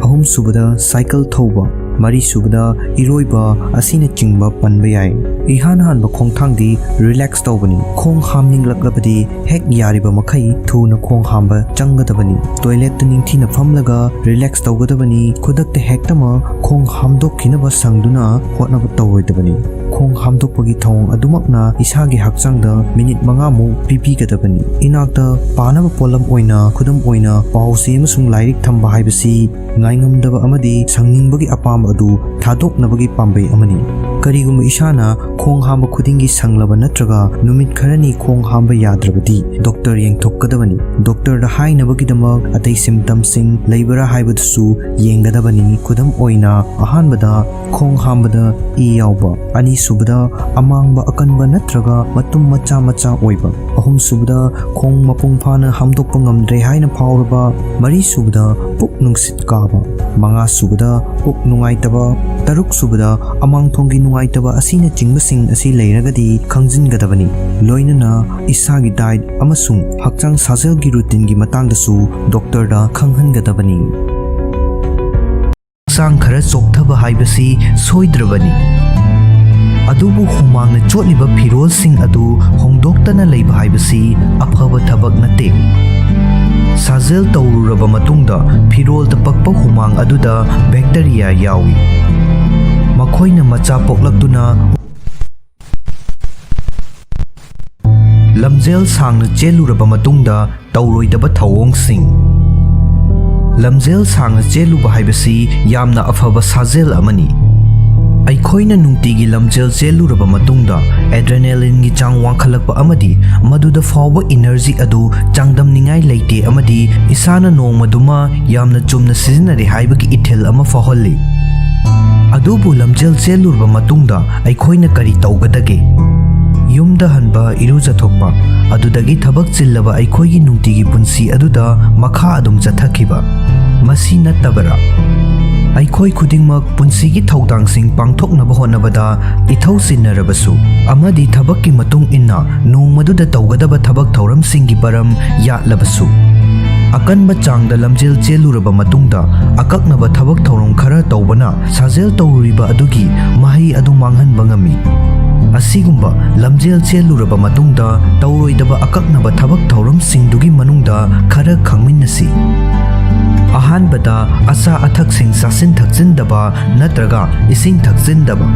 ꯑꯍꯨꯝꯁꯨꯕꯗ ꯁꯥꯏꯀꯜ ꯊꯧꯕ, ꯃꯔꯤꯁꯨꯕꯗ ꯏꯔꯣꯏꯕ ꯑꯁꯤꯅꯆꯤꯡꯕ ꯄꯟꯕ ꯌꯥꯏ꯫ ꯏꯍꯥꯟ ꯍꯥꯟꯕ ꯈꯣꯡꯊꯥꯡꯗꯤ ꯔꯤꯂꯦꯛꯁ ꯇꯧꯕꯅꯤ꯫ ꯈꯣꯡ ꯍꯥꯝꯅꯤꯡꯂꯛꯂꯕꯗꯤ ꯍꯦꯛ ꯌꯥꯔꯤꯕ ꯃꯈꯩ ꯊꯨꯅ ꯈꯣꯡ ꯍꯥꯝꯕ ꯆꯪꯒꯗꯕꯅꯤ꯫ ꯇꯣꯏꯂꯦꯠꯇ ꯅꯤꯡꯊꯤꯅ ꯐꯝꯂꯒ ꯔꯤꯂꯦꯛꯁ ꯇꯧꯒꯗꯕꯅꯤ꯫ ꯈꯨꯗꯛꯇ ꯍꯦꯛꯇꯃꯛ ꯈꯣꯡ ꯍꯥꯝꯗꯣꯛꯈꯤꯅꯕ ꯁꯪꯗꯨꯅ ꯍꯣꯠꯅꯕ ꯇꯧꯔꯣꯏꯗꯕꯅꯤ꯫ ꯈꯣꯡ ꯍꯥꯝꯗꯣꯛꯄꯒꯤ ꯊꯧꯑꯣꯡ ꯑꯗꯨꯃꯛꯅ ꯏꯁꯥꯒꯤ ꯍꯛꯆꯥꯡꯗ ꯃꯤꯅꯤꯠ ꯃꯉꯥꯃꯨꯛ ꯄꯤꯕꯤꯒꯗꯕꯅꯤ꯫ ꯏꯅꯥꯛꯇ ꯄꯥꯅꯕ ꯄꯣꯠꯂꯝ ꯑꯣꯏꯅ, ꯈꯨꯗꯝ ꯑꯣꯏꯅ, ꯄꯥꯎ ꯆꯦ ꯑꯃꯁꯨꯡ ꯂꯥꯏꯔꯤꯛ ꯊꯝꯕ ꯍꯥꯏꯕꯁꯤ ꯉꯥꯏꯉꯝꯗꯕ ꯑꯃꯗꯤ ꯁꯪꯅꯤꯡꯕꯒꯤ ꯑꯄꯥꯝꯕ ꯑꯗꯨ ꯊꯥꯗꯣꯛꯅꯕꯒꯤ ꯄꯥꯝꯕꯩ ꯑꯃꯅꯤ꯫ ꯀꯔꯤꯒꯨꯝꯕ ꯏꯁꯥꯅ ꯈꯣꯡ ꯍꯥꯝꯕ ꯈꯨꯗꯤꯡꯒꯤ ꯁꯪꯂꯕ ꯅꯠꯇ꯭ꯔꯒ ꯅꯨꯃꯤꯠ ꯈꯔꯅꯤ ꯈꯣꯡ ꯍꯥꯝꯕ ꯌꯥꯗ꯭ꯔꯕꯗꯤ ꯗꯣꯛꯇꯔ ꯌꯦꯡꯊꯣꯛꯀꯗꯕꯅꯤ꯫ ꯗꯣꯛꯇꯔꯗ ꯍꯥꯏꯅꯕꯒꯤꯗꯃꯛ ꯑꯇꯩ ꯁꯤꯝꯇꯝꯁꯤꯡ ꯂꯩꯕ꯭ꯔꯥ ꯍꯥꯏꯕꯗꯨꯁꯨ ꯌꯦꯡꯒꯗꯕꯅꯤ꯫ ꯈꯨꯗꯝ ꯑꯣꯏꯅ, ꯑꯍꯥꯟꯕꯗ ꯈꯣꯡ ꯍꯥꯝꯕꯗ ꯏ ꯌꯥꯎꯕ, ꯑꯅꯤꯁꯨꯕꯗ ꯑꯃꯥꯡꯕ ꯑꯀꯟꯕ ꯅꯠꯇ꯭ꯔꯒ ꯃꯇꯨꯝ ꯃꯆꯥ ꯃꯆꯥ ꯑꯣꯏꯕ, ꯑꯍꯨꯝꯁꯨꯕꯗ ꯈꯣꯡ ꯃꯄꯨꯡ ꯐꯥꯅ ꯍꯥꯝꯗꯣꯛꯄ ꯉꯝꯗ꯭ꯔꯦ ꯍꯥꯏꯅ ꯐꯥꯎꯔꯕ, ꯃꯔꯤꯁꯨꯕꯗ ꯄꯨꯛ ꯅꯨꯡꯁꯤꯠ ꯀꯥꯕ, ꯃꯉꯥꯁꯨꯕꯗ ꯄꯨꯛ ꯅꯨꯡꯉꯥꯏꯇꯕ, ꯇꯔꯨꯛꯁꯨꯕꯗ ꯑꯃꯥꯡꯊꯣꯡꯒꯤ ꯅꯨꯡꯉꯥꯏꯇꯕ ꯑꯁꯤꯅꯆꯤꯡꯕꯁꯤꯡ ꯑꯁꯤ ꯂꯩꯔꯒꯗꯤ ꯈꯪꯖꯤꯟꯒꯗꯕꯅꯤ꯫ ꯂꯣꯏꯅꯅ ꯏꯁꯥꯒꯤ ꯗꯥꯏꯠ ꯑꯃꯁꯨꯡ ꯍꯛꯆꯥꯡ ꯁꯥꯖꯦꯜꯒꯤ ꯔꯨꯇꯤꯟꯒꯤ ꯃꯇꯥꯡꯗꯁꯨ ꯗꯣꯛꯇꯔꯗ ꯈꯪꯍꯟꯒꯗꯕꯅꯤ꯫ ꯍꯛꯆꯥꯡ ꯈꯔ ꯆꯣꯛꯊꯕ ꯍꯥꯏꯕꯁꯤ ꯁꯣꯏꯗ꯭ꯔꯕꯅꯤ, ꯑꯗꯨꯕꯨ ꯍꯨꯃꯥꯡꯅ ꯆꯣꯠꯂꯤꯕ ꯐꯤꯔꯣꯜꯁꯤꯡ ꯑꯗꯨ ꯍꯣꯡꯗꯣꯛꯇꯅ ꯂꯩꯕ ꯍꯥꯏꯕꯁꯤ ꯑꯐꯕ ꯊꯕꯛ ꯅꯠꯇꯦ꯫ ꯁꯥꯖꯦꯜ ꯇꯧꯔꯨꯔꯕ ꯃꯇꯨꯡꯗ ꯐꯤꯔꯣꯜꯗ ꯄꯛꯄ ꯍꯨꯃꯥꯡ ꯑꯗꯨꯗ ꯕꯦꯛꯇꯔꯤꯌꯥ ꯌꯥꯎꯏ꯫ ꯃꯈꯣꯏꯅ ꯃꯆꯥ ꯄꯣꯛꯂꯛꯇꯨꯅ ꯂꯝꯖꯦꯜ ꯁꯥꯡꯅ ꯆꯦꯜꯂꯨꯔꯕ ꯃꯇꯨꯡꯗ ꯇꯧꯔꯣꯏꯗꯕ ꯊꯧꯑꯣꯡꯁꯤꯡ꯫ ꯂꯝꯖꯦꯜ ꯁꯥꯡꯅ ꯆꯦꯜꯂꯨꯕ ꯍꯥꯏꯕꯁꯤ ꯌꯥꯝꯅ ꯑꯐꯕ ꯁꯥꯖꯦꯜ ꯑꯃꯅꯤ꯫ ꯑꯩꯈꯣꯏꯅ ꯅꯨꯡꯇꯤꯒꯤ ꯂꯝꯖꯦꯜ ꯆꯦꯜꯂꯨꯔꯕ ꯃꯇꯨꯡꯗ ꯑꯦꯗ꯭ꯔꯦꯅꯦꯂꯤꯟꯒꯤ ꯆꯥꯡ ꯋꯥꯡꯈꯠꯂꯛꯄ ꯑꯃꯗꯤ ꯃꯗꯨꯗ ꯐꯥꯎꯕ ꯏꯅꯔꯖꯤ ꯑꯗꯨ ꯆꯥꯡꯗꯝꯅꯤꯡꯉꯥꯏ ꯂꯩꯇꯦ ꯑꯃꯗꯤ ꯏꯁꯥꯅ ꯅꯣꯡꯃꯗꯨꯃ ꯌꯥꯝꯅ ꯆꯨꯝꯅ ꯁꯤꯖꯤꯟꯅꯔꯦ ꯍꯥꯏꯕꯒꯤ ꯏꯊꯤꯜ ꯑꯃ ꯐꯥꯎꯍꯜꯂꯤ꯫ ꯑꯗꯨꯕꯨ ꯂꯝꯖꯦꯜ ꯆꯦꯜꯂꯨꯔꯕ ꯃꯇꯨꯡꯗ ꯑꯩꯈꯣꯏꯅ ꯀꯔꯤ ꯇꯧꯒꯗꯒꯦ? ꯌꯨꯝꯗ ꯍꯟꯕ, ꯏꯔꯨꯖꯊꯣꯛꯄ, ꯑꯗꯨꯗꯒꯤ ꯊꯕꯛ ꯆꯤꯜꯂꯕ ꯑꯩꯈꯣꯏꯒꯤ ꯅꯨꯡꯇꯤꯒꯤ ꯄꯨꯟꯁꯤ ꯑꯗꯨꯗ ꯃꯈꯥ ꯑꯗꯨꯝ ꯆꯠꯊꯈꯤꯕ, ꯃꯁꯤ ꯅꯠꯇꯕꯔꯥ? ꯑꯩꯈꯣꯏ ꯈꯨꯗꯤꯡꯃꯛ ꯄꯨꯟꯁꯤꯒꯤ ꯊꯧꯗꯥꯡꯁꯤꯡ ꯄꯥꯡꯊꯣꯛꯅꯕ ꯍꯣꯠꯅꯕꯗ ꯏꯊꯧ ꯆꯤꯟꯅꯔꯕꯁꯨ ꯑꯃꯗꯤ ꯊꯕꯛꯀꯤ ꯃꯇꯨꯡ ꯏꯟꯅ ꯅꯣꯡꯃꯗꯨꯗ ꯇꯧꯒꯗꯕ ꯊꯕꯛ ꯊꯧꯔꯝꯁꯤꯡꯒꯤ ꯄꯔꯝ ꯌꯥꯠꯂꯕꯁꯨ, ꯑꯀꯟꯕ ꯆꯥꯡꯗ ꯂꯝꯖꯦꯜ ꯆꯦꯜꯂꯨꯔꯕ ꯃꯇꯨꯡꯗ ꯑꯀꯛꯅꯕ ꯊꯕꯛ ꯊꯧꯔꯝ ꯈꯔ ꯇꯧꯕꯅ ꯁꯥꯖꯦꯜ ꯇꯧꯔꯨꯔꯤꯕ ꯑꯗꯨꯒꯤ ꯃꯍꯩ ꯑꯗꯨ ꯃꯥꯡꯍꯟꯕ ꯉꯝꯃꯤ꯫ ꯑꯁꯤꯒꯨꯝꯕ ꯂꯝꯖꯦꯜ ꯆꯦꯜꯂꯨꯔꯕ ꯃꯇꯨꯡꯗ ꯇꯧꯔꯣꯏꯗꯕ ꯑꯀꯛꯅꯕ ꯊꯕꯛ ꯊꯧꯔꯝꯁꯤꯡꯗꯨꯒꯤ ꯃꯅꯨꯡꯗ ꯈꯔ ꯈꯪꯃꯤꯟꯅꯁꯤ꯫ ꯑꯍꯥꯟꯕꯗ, ꯑꯆꯥ ꯑꯊꯛꯁꯤꯡ ꯆꯥꯁꯤꯟ ꯊꯛꯆꯤꯟꯗꯕ ꯅꯠꯇ꯭ꯔꯒ ꯏꯁꯤꯡ ꯊꯛꯆꯤꯟꯗꯕ꯫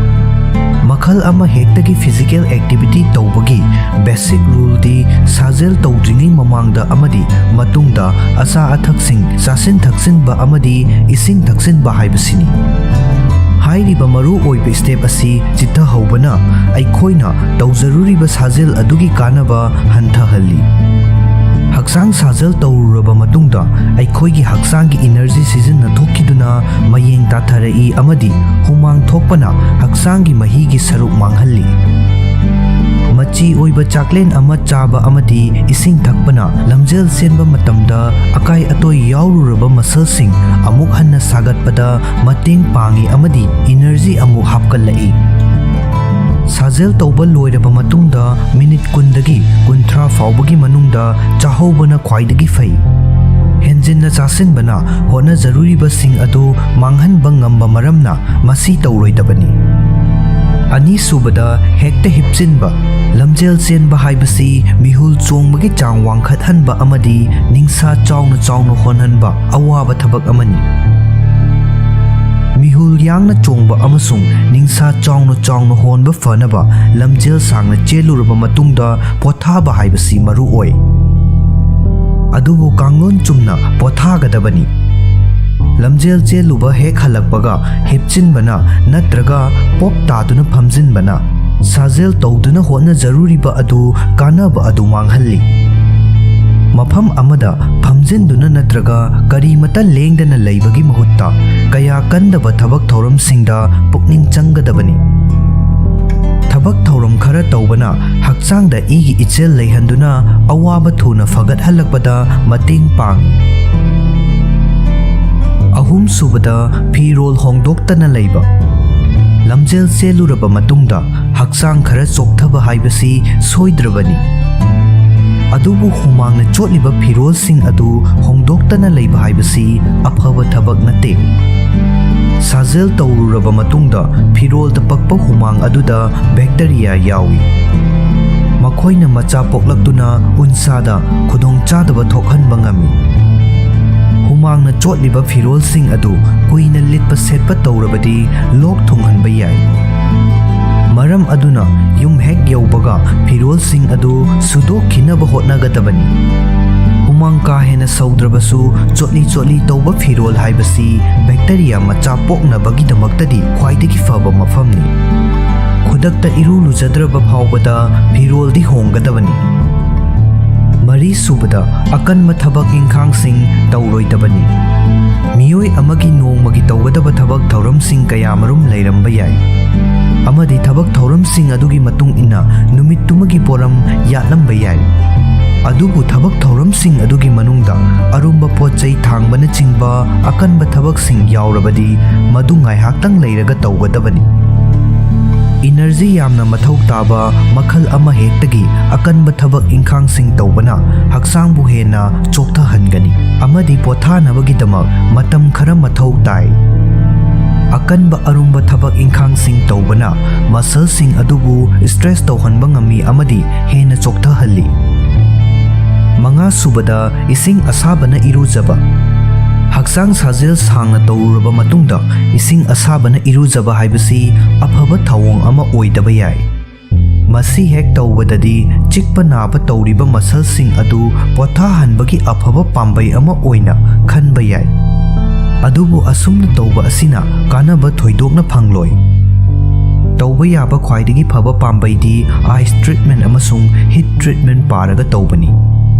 ꯃꯈꯜ ꯑꯃ ꯍꯦꯛꯇꯒꯤ physical activity ꯇꯧꯕꯒꯤ basic ruleꯗꯤ ꯁꯥꯖꯦꯜ ꯇꯧꯗ꯭ꯔꯤꯉꯩ ꯃꯃꯥꯡꯗ ꯑꯃꯗꯤ ꯃꯇꯨꯡꯗ ꯑꯆꯥ ꯑꯊꯛꯁꯤꯡ ꯆꯥꯁꯤꯟ ꯊꯛꯆꯤꯟꯕ ꯑꯃꯗꯤ ꯏꯁꯤꯡ ꯊꯛꯆꯤꯟꯕ ꯍꯥꯏꯕꯁꯤꯅꯤ꯫ ꯍꯥꯏꯔꯤꯕ ꯃꯔꯨ ꯑꯣꯏꯕ step ꯑꯁꯤ ꯆꯤꯠꯊꯍꯧꯕꯅ ꯑꯩꯈꯣꯏꯅ ꯇꯧꯖꯔꯨꯔꯤꯕ ꯁꯥꯖꯦꯜ ꯑꯗꯨꯒꯤ ꯀꯥꯟꯅꯕ ꯍꯟꯊꯍꯜꯂꯤ꯫ ꯍꯛꯆꯥꯡ ꯁꯥꯖꯦꯜ ꯇꯧꯔꯨꯔꯕ ꯃꯇꯨꯡꯗ ꯑꯩꯈꯣꯏꯒꯤ ꯍꯛꯆꯥꯡꯒꯤ energy ꯁꯤꯖꯤꯟꯅꯊꯣꯛꯈꯤꯗꯨꯅ ꯃꯌꯦꯡ ꯇꯥꯊꯔꯛꯏ ꯑꯃꯗꯤ ꯍꯨꯃꯥꯡ ꯊꯣꯛꯄꯅ ꯍꯛꯆꯥꯡꯒꯤ ꯃꯍꯤꯒꯤ ꯁꯔꯨꯛ ꯃꯥꯡꯍꯜꯂꯤ꯫ ꯃꯆꯤ ꯑꯣꯏꯕ ꯆꯥꯛꯂꯦꯟ ꯑꯃ ꯆꯥꯕ ꯑꯃꯗꯤ ꯏꯁꯤꯡ ꯊꯛꯄꯅ ꯂꯝꯖꯦꯜ ꯆꯦꯟꯕ ꯃꯇꯝꯗ ꯑꯀꯥꯏ ꯑꯇꯣꯏ ꯌꯥꯎꯔꯨꯔꯕ muscleꯁꯤꯡ ꯑꯃꯨꯛ ꯍꯟꯅ ꯁꯥꯒꯠꯄꯗ ꯃꯇꯦꯡ ꯄꯥꯡꯏ ꯑꯃꯗꯤ energy ꯑꯃꯨꯛ ꯍꯥꯞꯀꯠꯂꯛꯏ꯫ ꯁꯥꯖꯦꯜ ꯇꯧꯕ ꯂꯣꯏꯔꯕ ꯃꯇꯨꯡꯗ ꯃꯤꯅꯤꯠ ꯀꯨꯟꯗꯒꯤ ꯀꯨꯟꯊ꯭ꯔꯥ ꯐꯥꯎꯕꯒꯤ ꯃꯅꯨꯡꯗ ꯆꯥꯍꯧꯕꯅ ꯈ꯭ꯋꯥꯏꯗꯒꯤ ꯐꯩ꯫ ꯍꯦꯟꯖꯤꯟꯅ ꯆꯥꯁꯤꯟꯕꯅ ꯍꯣꯠꯅꯖꯔꯨꯔꯤꯕꯁꯤꯡ ꯑꯗꯨ ꯃꯥꯡꯍꯟꯕ ꯉꯝꯕ ꯃꯔꯝꯅ ꯃꯁꯤ ꯇꯧꯔꯣꯏꯗꯕꯅꯤ꯫ ꯑꯅꯤꯁꯨꯕꯗ, ꯍꯦꯛꯇ ꯍꯤꯞꯆꯤꯟꯕ꯫ ꯂꯝꯖꯦꯜ ꯆꯦꯟꯕ ꯍꯥꯏꯕꯁꯤ ꯃꯤꯍꯨꯜ ꯆꯣꯡꯕꯒꯤ ꯆꯥꯡ ꯋꯥꯡꯈꯠꯍꯟꯕ ꯑꯃꯗꯤ ꯅꯤꯡꯁꯥ ꯆꯥꯎꯅ ꯆꯥꯎꯅ ꯍꯣꯟꯍꯟꯕ ꯑꯋꯥꯕ ꯊꯕꯛ ꯑꯃꯅꯤ꯫ ꯃꯤꯍꯨꯜ ꯌꯥꯡꯅ ꯆꯣꯡꯕ ꯑꯃꯁꯨꯡ ꯅꯤꯡꯁꯥ ꯆꯥꯎꯅ ꯆꯥꯎꯅ ꯍꯣꯟꯕ ꯐꯅꯕ ꯂꯝꯖꯦꯜ ꯁꯥꯡꯅ ꯆꯦꯜꯂꯨꯔꯕ ꯃꯇꯨꯡꯗ ꯄꯣꯊꯥꯕ ꯍꯥꯏꯕꯁꯤ ꯃꯔꯨ ꯑꯣꯏ꯫ ꯑꯗꯨꯕꯨ ꯀꯥꯡꯂꯣꯟ ꯆꯨꯝꯅ ꯄꯣꯊꯥꯒꯗꯕꯅꯤ꯫ ꯂꯝꯖꯦꯜ ꯆꯦꯜꯂꯨꯕ ꯍꯦꯛ ꯍꯜꯂꯛꯄꯒ ꯍꯤꯞꯆꯤꯟꯕꯅ ꯅꯠꯇ꯭ꯔꯒ ꯄꯣꯞ ꯇꯥꯗꯨꯅ ꯐꯝꯖꯤꯟꯕꯅ ꯁꯥꯖꯦꯜ ꯇꯧꯗꯨꯅ ꯍꯣꯠꯅꯖꯔꯨꯔꯤꯕ ꯑꯗꯨ ꯀꯥꯟꯅꯕ ꯑꯗꯨ ꯃꯥꯡꯍꯜꯂꯤ꯫ ꯃꯐꯝ ꯑꯃꯗ ꯐꯝꯖꯤꯟꯗꯨꯅ ꯅꯠꯇ꯭ꯔꯒ ꯀꯔꯤꯃꯇ ꯂꯦꯡꯗꯅ ꯂꯩꯕꯒꯤ ꯃꯍꯨꯠꯇ ꯀꯌꯥ ꯀꯟꯗꯕ ꯊꯕꯛ ꯊꯧꯔꯝꯁꯤꯡꯗ ꯄꯨꯛꯅꯤꯡ ꯆꯪꯒꯗꯕꯅꯤ꯫ ꯊꯕꯛ ꯊꯧꯔꯝ ꯈꯔ ꯇꯧꯕꯅ ꯍꯛꯆꯥꯡꯗ ꯏꯒꯤ ꯏꯆꯦꯜ ꯂꯩꯍꯟꯗꯨꯅ ꯑꯋꯥꯕ ꯊꯨꯅ ꯐꯒꯠꯍꯜꯂꯛꯄꯗ ꯃꯇꯦꯡ ꯄꯥꯡꯏ꯫ ꯑꯍꯨꯝꯁꯨꯕꯗ, ꯐꯤꯔꯣꯜ ꯍꯣꯡꯗꯣꯛꯇꯅ ꯂꯩꯕ꯫ ꯂꯝꯖꯦꯜ ꯆꯦꯜꯂꯨꯔꯕ ꯃꯇꯨꯡꯗ ꯍꯛꯆꯥꯡ ꯈꯔ ꯆꯣꯛꯊꯕ ꯍꯥꯏꯕꯁꯤ ꯁꯣꯏꯗ꯭ꯔꯕꯅꯤ꯫ ꯑꯗꯨꯕꯨ ꯍꯨꯃꯥꯡꯅ ꯆꯣꯠꯂꯤꯕ ꯐꯤꯔꯣꯜꯁꯤꯡ ꯑꯗꯨ ꯍꯣꯡꯗꯣꯛꯇꯅ ꯂꯩꯕ ꯍꯥꯏꯕꯁꯤ ꯑꯐꯕ ꯊꯕꯛ ꯅꯠꯇꯦ꯫ ꯁꯥꯖꯦꯜ ꯇꯧꯔꯨꯔꯕ ꯃꯇꯨꯡꯗ ꯐꯤꯔꯣꯜꯗ ꯄꯛꯄ ꯍꯨꯃꯥꯡ ꯑꯗꯨꯗ ꯕꯦꯛꯇꯔꯤꯌꯥ ꯌꯥꯎꯏ꯫ ꯃꯈꯣꯏꯅ ꯃꯆꯥ ꯄꯣꯛꯂꯛꯇꯨꯅ ꯎꯟꯁꯥꯗ ꯈꯨꯗꯣꯡꯆꯥꯗꯕ ꯊꯣꯛꯍꯟꯕ ꯉꯝꯃꯤ꯫ ꯍꯨꯃꯥꯡꯅ ꯆꯣꯠꯂꯤꯕ ꯐꯤꯔꯣꯜꯁꯤꯡ ꯑꯗꯨ ꯀꯨꯏꯅ ꯂꯤꯠꯄ ꯁꯦꯠꯄ ꯇꯧꯔꯕꯗꯤ ꯂꯣꯛ ꯊꯨꯡꯍꯟꯕ ꯌꯥꯏ꯫ ꯃꯔꯝ ꯑꯗꯨꯅ ꯌꯨꯝ ꯍꯦꯛ ꯌꯧꯕꯒ ꯐꯤꯔꯣꯜꯁꯤꯡ ꯑꯗꯨ ꯁꯨꯗꯣꯛꯈꯤꯅꯕ ꯍꯣꯠꯅꯒꯗꯕꯅꯤ꯫ ꯍꯨꯃꯥꯡ ꯀꯥ ꯍꯦꯟꯅ ꯁꯧꯗ꯭ꯔꯕꯁꯨ, ꯆꯣꯠꯂꯤ ꯆꯣꯠꯂꯤ ꯇꯧꯕ ꯐꯤꯔꯣꯜ ꯍꯥꯏꯕꯁꯤ ꯕꯦꯛꯇꯔꯤꯌꯥ ꯃꯆꯥ ꯄꯣꯛꯅꯕꯒꯤꯗꯃꯛꯇꯗꯤ ꯈ꯭ꯋꯥꯏꯗꯒꯤ ꯐꯕ ꯃꯐꯝꯅꯤ꯫ ꯈꯨꯗꯛꯇ ꯏꯔꯨ ꯂꯨꯖꯗ꯭ꯔꯕ ꯐꯥꯎꯕꯗ ꯐꯤꯔꯣꯜꯗꯤ ꯍꯣꯡꯒꯗꯕꯅꯤ꯫ ꯃꯔꯤꯁꯨꯕꯗ, ꯑꯀꯟꯕ ꯊꯕꯛ ꯏꯪꯈꯥꯡꯁꯤꯡ ꯇꯧꯔꯣꯏꯗꯕꯅꯤ꯫ ꯃꯤꯑꯣꯏ ꯑꯃꯒꯤ ꯅꯣꯡꯃꯒꯤ ꯇꯧꯒꯗꯕ ꯊꯕꯛ ꯊꯧꯔꯝꯁꯤꯡ ꯀꯌꯥꯃꯔꯨꯝ ꯂꯩꯔꯝꯕ ꯌꯥꯏ, ꯑꯃꯗꯤ ꯊꯕꯛ ꯊꯧꯔꯝꯁꯤꯡ ꯑꯗꯨꯒꯤ ꯃꯇꯨꯡ ꯏꯟꯅ ꯅꯨꯃꯤꯠꯇꯨꯃꯒꯤ ꯄꯣꯠꯂꯝ ꯌꯥꯠꯂꯝꯕ ꯌꯥꯏ꯫ ꯑꯗꯨꯕꯨ ꯊꯕꯛ ꯊꯧꯔꯝꯁꯤꯡ ꯑꯗꯨꯒꯤ ꯃꯅꯨꯡꯗ ꯑꯔꯨꯝꯕ ꯄꯣꯠ ꯆꯩ ꯊꯥꯡꯕꯅꯆꯤꯡꯕ ꯑꯀꯟꯕ ꯊꯕꯛꯁꯤꯡ ꯌꯥꯎꯔꯕꯗꯤ, ꯃꯗꯨ ꯉꯥꯏꯍꯥꯛꯇꯪ ꯂꯩꯔꯒ ꯇꯧꯒꯗꯕꯅꯤ꯫ ꯏꯅꯔꯖꯤ ꯌꯥꯝꯅ ꯃꯊꯧ ꯇꯥꯕ ꯃꯈꯜ ꯑꯃꯍꯦꯛꯇꯒꯤ ꯑꯀꯟꯕ ꯊꯕꯛ ꯏꯪꯈꯥꯡꯁꯤꯡ ꯇꯧꯕꯅ ꯍꯛꯆꯥꯡꯕꯨ ꯍꯦꯟꯅ ꯆꯣꯛꯊꯍꯟꯒꯅꯤ ꯑꯃꯗꯤ ꯄꯣꯊꯥꯅꯕꯒꯤꯗꯃꯛ ꯃꯇꯝ ꯈꯔ ꯃꯊꯧ ꯇꯥꯏ꯫ ꯑꯀꯟꯕ ꯑꯔꯨꯝꯕ ꯊꯕꯛ ꯏꯪꯈꯥꯡꯁꯤꯡ ꯇꯧꯕꯅ ꯃꯁꯜꯁꯤꯡ ꯑꯗꯨꯕꯨ ꯁ꯭ꯇꯔꯦꯁ ꯇꯧꯍꯟꯕ ꯉꯝꯃꯤ ꯑꯃꯗꯤ ꯍꯦꯟꯅ ꯆꯣꯛꯊꯍꯜꯂꯤ꯫ ꯃꯉꯥꯁꯨꯕꯗ, ꯏꯁꯤꯡ ꯑꯁꯥꯕꯅ ꯏꯔꯨꯖꯕ꯫ ꯍꯛꯆꯥꯡ ꯁꯥꯖꯦꯜ ꯁꯥꯡꯅ ꯇꯧꯔꯨꯔꯕ ꯃꯇꯨꯡꯗ ꯏꯁꯤꯡ ꯑꯁꯥꯕꯅ ꯏꯔꯨꯖꯕ ꯍꯥꯏꯕꯁꯤ ꯑꯐꯕ ꯊꯧꯑꯣꯡ ꯑꯃ ꯑꯣꯏꯗꯕ ꯌꯥꯏ꯫ ꯃꯁꯤ ꯍꯦꯛ ꯇꯧꯕꯗꯗꯤ ꯆꯤꯛꯄ ꯅꯥꯕ ꯇꯧꯔꯤꯕ ꯃꯁꯜꯁꯤꯡ ꯑꯗꯨ ꯄꯣꯊꯥꯍꯟꯕꯒꯤ ꯑꯐꯕ ꯄꯥꯝꯕꯩ ꯑꯃ ꯑꯣꯏꯅ ꯈꯟꯕ ꯌꯥꯏ꯫ ꯑꯗꯨꯕꯨ ꯑꯁꯨꯝꯅ ꯇꯧꯕ ꯑꯁꯤꯅ ꯀꯥꯟꯅꯕ ꯊꯣꯏꯗꯣꯛꯅ ꯐꯪꯂꯣꯏ꯫ ꯇꯧꯕ ꯌꯥꯕ ꯈ꯭ꯋꯥꯏꯗꯒꯤ ꯐꯕ ꯄꯥꯝꯕꯩꯗꯤ ꯑꯥꯏꯁ ꯇ꯭ꯔꯤꯠꯃꯦꯟ ꯑꯃꯁꯨꯡ ꯍꯤꯠ ꯇ꯭ꯔꯤꯠꯃꯦꯟ ꯄꯥꯔꯒ ꯇꯧꯕꯅꯤ꯫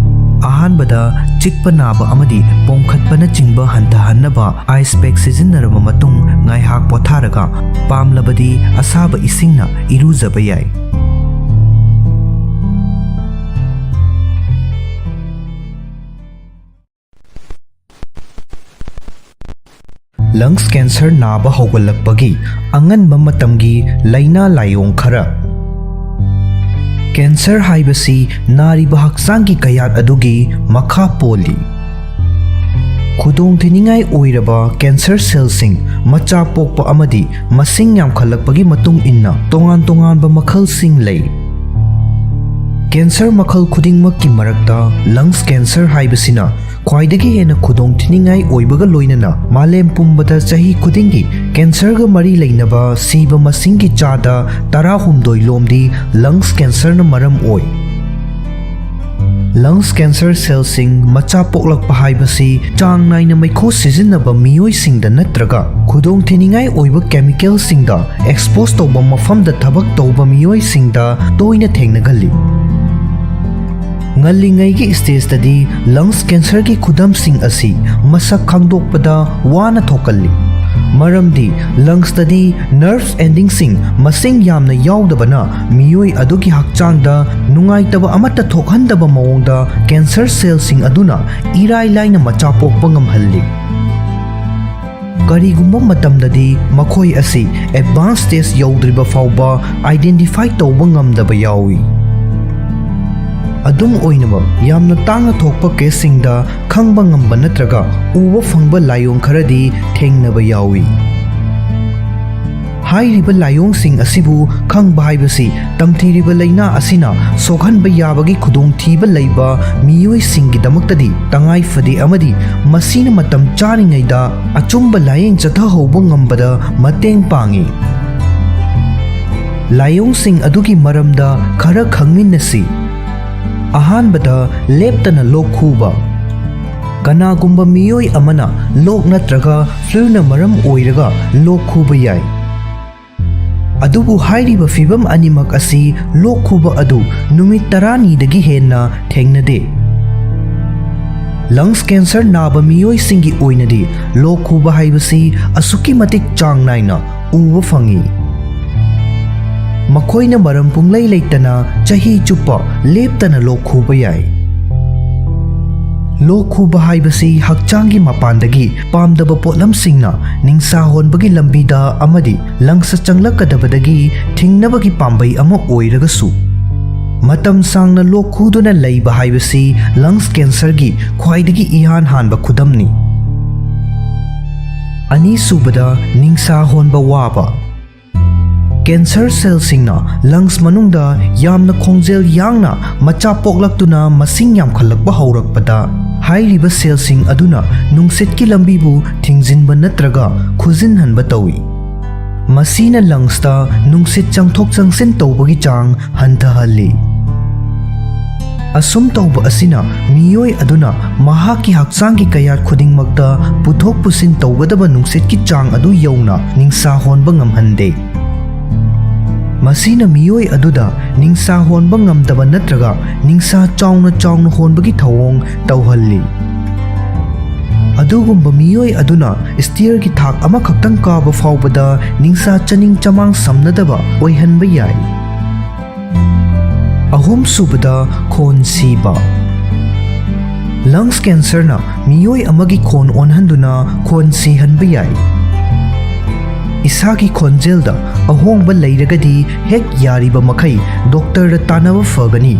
ꯑꯍꯥꯟꯕꯗ, ꯆꯤꯛꯄ ꯅꯥꯕ ꯑꯃꯗꯤ ꯄꯣꯝꯈꯠꯄꯅꯆꯤꯡꯕ ꯍꯟꯊꯍꯟꯅꯕ ꯑꯥꯏꯁ ꯄꯦꯛ ꯁꯤꯖꯤꯟꯅꯔꯕ ꯃꯇꯨꯡ ꯉꯥꯏꯍꯥꯛ ꯄꯣꯊꯥꯔꯒ, ꯄꯥꯝꯂꯕꯗꯤ ꯑꯁꯥꯕ ꯏꯁꯤꯡꯅ ꯏꯔꯨꯖꯕ ꯌꯥꯏ꯫ Lungs cancer ꯅꯥꯕ ꯍꯧꯒꯠꯂꯛꯄꯒꯤ ꯑꯉꯟꯕ ꯃꯇꯝꯒꯤ ꯂꯥꯏꯅꯥ ꯂꯥꯏꯑꯣꯡ ꯈꯔ꯫ Cancer ꯍꯥꯏꯕꯁꯤ ꯅꯥꯔꯤꯕ ꯍꯛꯆꯥꯡꯒꯤ ꯀꯌꯥꯠ ꯑꯗꯨꯒꯤ ꯃꯈꯥ ꯄꯣꯜꯂꯤ꯫ ꯈꯨꯗꯣꯡꯊꯤꯅꯤꯡꯉꯥꯏ ꯑꯣꯏꯔꯕ cancer cellꯁꯤꯡ ꯃꯆꯥ ꯄꯣꯛꯄ ꯑꯃꯗꯤ ꯃꯁꯤꯡ ꯌꯥꯝꯈꯠꯂꯛꯄꯒꯤ ꯃꯇꯨꯡ ꯏꯟꯅ ꯇꯣꯉꯥꯟ ꯇꯣꯉꯥꯟꯕ ꯃꯈꯜꯁꯤꯡ ꯂꯩ꯫ Cancer ꯃꯈꯜ ꯈꯨꯗꯤꯡꯃꯛꯀꯤ ꯃꯔꯛꯇ lungs cancer ꯍꯥꯏꯕꯁꯤꯅ ꯈ꯭ꯋꯥꯏꯗꯒꯤ ꯍꯦꯟꯅ ꯈꯨꯗꯣꯡꯊꯤꯅꯤꯡꯉꯥꯏ ꯑꯣꯏꯕꯒ ꯂꯣꯏꯅꯅ ꯃꯥꯂꯦꯝ ꯄꯨꯝꯕꯗ ꯆꯍꯤ ꯈꯨꯗꯤꯡꯒꯤ cancerꯒ ꯃꯔꯤ ꯂꯩꯅꯕ ꯁꯤꯕ ꯃꯁꯤꯡꯒꯤ ꯆꯥꯗ ꯇꯔꯥꯍꯨꯝꯗꯣꯏ ꯂꯣꯝꯗꯤ lungs cancerꯅ ꯃꯔꯝ ꯑꯣꯏ꯫ Lungs cancer cellꯁꯤꯡ ꯃꯆꯥ ꯄꯣꯛꯂꯛꯄ ꯍꯥꯏꯕꯁꯤ ꯆꯥꯡ ꯅꯥꯏꯅ ꯃꯩꯈꯨ ꯁꯤꯖꯤꯟꯅꯕ ꯃꯤꯑꯣꯏꯁꯤꯡꯗ ꯅꯠꯇ꯭ꯔꯒ ꯈꯨꯗꯣꯡꯊꯤꯅꯤꯡꯉꯥꯏ ꯑꯣꯏꯕ chemicalꯁꯤꯡꯗ expose ꯇꯧꯕ ꯃꯐꯝꯗ ꯊꯕꯛ ꯇꯧꯕ ꯃꯤꯑꯣꯏꯁꯤꯡꯗ ꯇꯣꯏꯅ ꯊꯦꯡꯅꯒꯜꯂꯤ꯫ ꯉꯜꯂꯤꯉꯩꯒꯤ stageꯇꯗꯤ lungs cancerꯒꯤ ꯈꯨꯗꯝꯁꯤꯡ ꯑꯁꯤ ꯃꯁꯛ ꯈꯪꯗꯣꯛꯄꯗ ꯋꯥꯅ ꯊꯣꯛꯀꯜꯂꯤ꯫ ꯃꯔꯝꯗꯤ lungsꯇꯗꯤ nerve endingꯁꯤꯡ ꯃꯁꯤꯡ ꯌꯥꯝꯅ ꯌꯥꯎꯗꯕꯅ ꯃꯤꯑꯣꯏ ꯑꯗꯨꯒꯤ ꯍꯛꯆꯥꯡꯗ ꯅꯨꯡꯉꯥꯏꯇꯕ ꯑꯃꯠꯇ ꯊꯣꯛꯍꯟꯗꯕ ꯃꯑꯣꯡꯗ cancer cellꯁꯤꯡ ꯑꯗꯨꯅ ꯏꯔꯥꯏ ꯂꯥꯏꯅ ꯃꯆꯥ ꯄꯣꯛꯄ ꯉꯝꯍꯜꯂꯤ꯫ ꯀꯔꯤꯒꯨꯝꯕ ꯃꯇꯝꯗꯗꯤ ꯃꯈꯣꯏ ꯑꯁꯤ advanced stage ꯌꯧꯗ꯭ꯔꯤꯕ ꯐꯥꯎꯕ identify ꯇꯧꯕ ꯉꯝꯗꯕ ꯌꯥꯎꯏ꯫ ꯑꯗꯨꯝ ꯑꯣꯏꯅꯃꯛ, ꯌꯥꯝꯅ ꯇꯥꯡꯅ ꯊꯣꯛꯄ caseꯁꯤꯡꯗ ꯈꯪꯕ ꯉꯝꯕ ꯅꯠꯇ꯭ꯔꯒ ꯎꯕ ꯐꯪꯕ ꯂꯥꯏꯑꯣꯡ ꯈꯔꯗꯤ ꯊꯦꯡꯅꯕ ꯌꯥꯎꯏ꯫ ꯍꯥꯏꯔꯤꯕ ꯂꯥꯏꯑꯣꯡꯁꯤꯡ ꯑꯁꯤꯕꯨ ꯈꯪꯕ ꯍꯥꯏꯕꯁꯤ ꯇꯝꯊꯤꯔꯤꯕ ꯂꯥꯏꯅꯥ ꯑꯁꯤꯅ ꯁꯣꯛꯍꯟꯕ ꯌꯥꯕꯒꯤ ꯈꯨꯗꯣꯡꯊꯤꯕ ꯂꯩꯕ ꯃꯤꯑꯣꯏꯁꯤꯡꯒꯤꯗꯃꯛꯇꯗꯤ ꯇꯉꯥꯏ ꯐꯗꯦ ꯑꯃꯗꯤ ꯃꯁꯤꯅ ꯃꯇꯝ ꯆꯥꯔꯤꯉꯩꯗ ꯑꯆꯨꯝꯕ ꯂꯥꯌꯦꯡ ꯆꯠꯊꯍꯧꯕ ꯉꯝꯕꯗ ꯃꯇꯦꯡ ꯄꯥꯡꯏ꯫ ꯂꯥꯏꯑꯣꯡꯁꯤꯡ ꯑꯗꯨꯒꯤ ꯃꯔꯝꯗ ꯈꯔ ꯈꯪꯃꯤꯟꯅꯁꯤ꯫ ꯑꯍꯥꯟꯕꯗ, ꯂꯦꯞꯇꯅ ꯂꯣꯛ ꯈꯨꯕ꯫ ꯀꯅꯥꯒꯨꯝꯕ ꯃꯤꯑꯣꯏ ꯑꯃꯅ ꯂꯣꯛ ꯅꯠꯇ꯭ꯔꯒ fluꯅ ꯃꯔꯝ ꯑꯣꯏꯔꯒ ꯂꯣꯛ ꯈꯨꯕ ꯌꯥꯏ꯫ ꯑꯗꯨꯕꯨ ꯍꯥꯏꯔꯤꯕ ꯐꯤꯚꯝ ꯑꯅꯤꯃꯛ ꯑꯁꯤ ꯂꯣꯛ ꯈꯨꯕ ꯑꯗꯨ ꯅꯨꯃꯤꯠ ꯇꯔꯥꯅꯤꯗꯒꯤ ꯍꯦꯟꯅ ꯊꯦꯡꯅꯗꯦ꯫ Lungs cancer ꯅꯥꯕ ꯃꯤꯑꯣꯏꯁꯤꯡꯒꯤ ꯑꯣꯏꯅꯗꯤ ꯂꯣꯛ ꯈꯨꯕ ꯍꯥꯏꯕꯁꯤ ꯑꯁꯨꯛꯀꯤ ꯃꯇꯤꯛ ꯆꯥꯡ ꯅꯥꯏꯅ ꯎꯕ ꯐꯪꯏ꯫ ꯃꯈꯣꯏꯅ ꯃꯔꯝ ꯄꯨꯡꯂꯩ ꯂꯩꯇꯅ ꯆꯍꯤ ꯆꯨꯞꯄ ꯂꯦꯞꯇꯅ ꯂꯣꯛ ꯈꯨꯕ ꯌꯥꯏ꯫ ꯂꯣꯛ ꯈꯨꯕ ꯍꯥꯏꯕꯁꯤ ꯍꯛꯆꯥꯡꯒꯤ ꯃꯄꯥꯟꯗꯒꯤ ꯄꯥꯝꯗꯕ ꯄꯣꯠꯂꯝꯁꯤꯡꯅ ꯅꯤꯡꯁꯥ ꯍꯣꯟꯕꯒꯤ ꯂꯝꯕꯤꯗ ꯑꯃꯗꯤ ꯂꯪꯁꯇ ꯆꯪꯂꯛꯀꯗꯕꯗꯒꯤ ꯊꯤꯡꯅꯕꯒꯤ ꯄꯥꯝꯕꯩ ꯑꯃ ꯑꯣꯏꯔꯒꯁꯨ, ꯃꯇꯝ ꯁꯥꯡꯅ ꯂꯣꯛ ꯈꯨꯗꯨꯅ ꯂꯩꯕ ꯍꯥꯏꯕꯁꯤ ꯂꯪꯁ ꯀꯦꯟꯁꯔꯒꯤ ꯈ꯭ꯋꯥꯏꯗꯒꯤ ꯏꯍꯥꯟ ꯍꯥꯟꯕ ꯈꯨꯗꯝꯅꯤ꯫ ꯑꯅꯤꯁꯨꯕꯗ, ꯅꯤꯡꯁꯥ ꯍꯣꯟꯕ ꯋꯥꯕ꯫ ꯀꯦꯟꯁꯔ ꯁꯦꯜꯁꯤꯡꯅ ꯂꯪꯁ ꯃꯅꯨꯡꯗ ꯌꯥꯝꯅ ꯈꯣꯡꯖꯦꯜ ꯌꯥꯡꯅ ꯃꯆꯥ ꯄꯣꯛꯂꯛꯇꯨꯅ ꯃꯁꯤꯡ ꯌꯥꯝꯈꯠꯂꯛꯄ ꯍꯧꯔꯛꯄꯗ, ꯍꯥꯏꯔꯤꯕ ꯁꯦꯜꯁꯤꯡ ꯑꯗꯨꯅ ꯅꯨꯡꯁꯤꯠꯀꯤ ꯂꯝꯕꯤꯕꯨ ꯊꯤꯡꯖꯤꯟꯕ ꯅꯠꯇ꯭ꯔꯒ ꯈꯨꯖꯤꯟꯍꯟꯕ ꯇꯧꯏ꯫ ꯃꯁꯤꯅ ꯂꯪꯁꯇ ꯅꯨꯡꯁꯤꯠ ꯆꯪꯊꯣꯛ ꯆꯪꯁꯤꯟ ꯇꯧꯕꯒꯤ ꯆꯥꯡ ꯍꯟꯊꯍꯜꯂꯤ꯫ ꯑꯁꯨꯝ ꯇꯧꯕ ꯑꯁꯤꯅ ꯃꯤꯑꯣꯏ ꯑꯗꯨꯅ ꯃꯍꯥꯛꯀꯤ ꯍꯛꯆꯥꯡꯒꯤ ꯀꯌꯥꯠ ꯈꯨꯗꯤꯡꯃꯛꯇ ꯄꯨꯊꯣꯛ ꯄꯨꯁꯤꯟ ꯇꯧꯒꯗꯕ ꯅꯨꯡꯁꯤꯠꯀꯤ ꯆꯥꯡ ꯑꯗꯨ ꯌꯧꯅ ꯅꯤꯡꯁꯥ ꯍꯣꯟꯕ ꯉꯝꯍꯟꯗꯦ꯫ ꯃꯁꯤꯅ ꯃꯤꯑꯣꯏ ꯑꯗꯨꯗ ꯅꯤꯡꯁꯥ ꯍꯣꯟꯕ ꯉꯝꯗꯕ ꯅꯠꯇ꯭ꯔꯒ ꯅꯤꯡꯁꯥ ꯆꯥꯎꯅ ꯆꯥꯎꯅ ꯍꯣꯟꯕꯒꯤ ꯊꯧꯑꯣꯡ ꯇꯧꯍꯜꯂꯤ꯫ ꯑꯗꯨꯒꯨꯝꯕ ꯃꯤꯑꯣꯏ ꯑꯗꯨꯅ ꯁ꯭ꯇꯤꯌꯔꯒꯤ ꯊꯥꯛ ꯑꯃꯈꯛꯇꯪ ꯀꯥꯕ ꯐꯥꯎꯕꯗ ꯅꯤꯡꯁꯥ ꯆꯅꯤꯡ ꯆꯃꯥꯡ ꯁꯝꯅꯗꯕ ꯑꯣꯏꯍꯟꯕ ꯌꯥꯏ꯫ ꯑꯍꯨꯝꯁꯨꯕꯗ, ꯈꯣꯟ ꯁꯤꯕ꯫ ꯂꯪꯁ ꯀꯦꯟꯁꯔꯅ ꯃꯤꯑꯣꯏ ꯑꯃꯒꯤ ꯈꯣꯟ ꯑꯣꯟꯍꯟꯗꯨꯅ ꯈꯣꯟ ꯁꯤꯍꯟꯕ ꯌꯥꯏ꯫ ꯏꯁꯥꯒꯤ ꯈꯣꯟꯖꯦꯜꯗ ꯑꯍꯣꯡꯕ ꯂꯩꯔꯒꯗꯤ ꯍꯦꯛ ꯌꯥꯔꯤꯕ ꯃꯈꯩ ꯗꯣꯛꯇꯔꯗ ꯇꯥꯟꯅꯕ ꯐꯒꯅꯤ꯫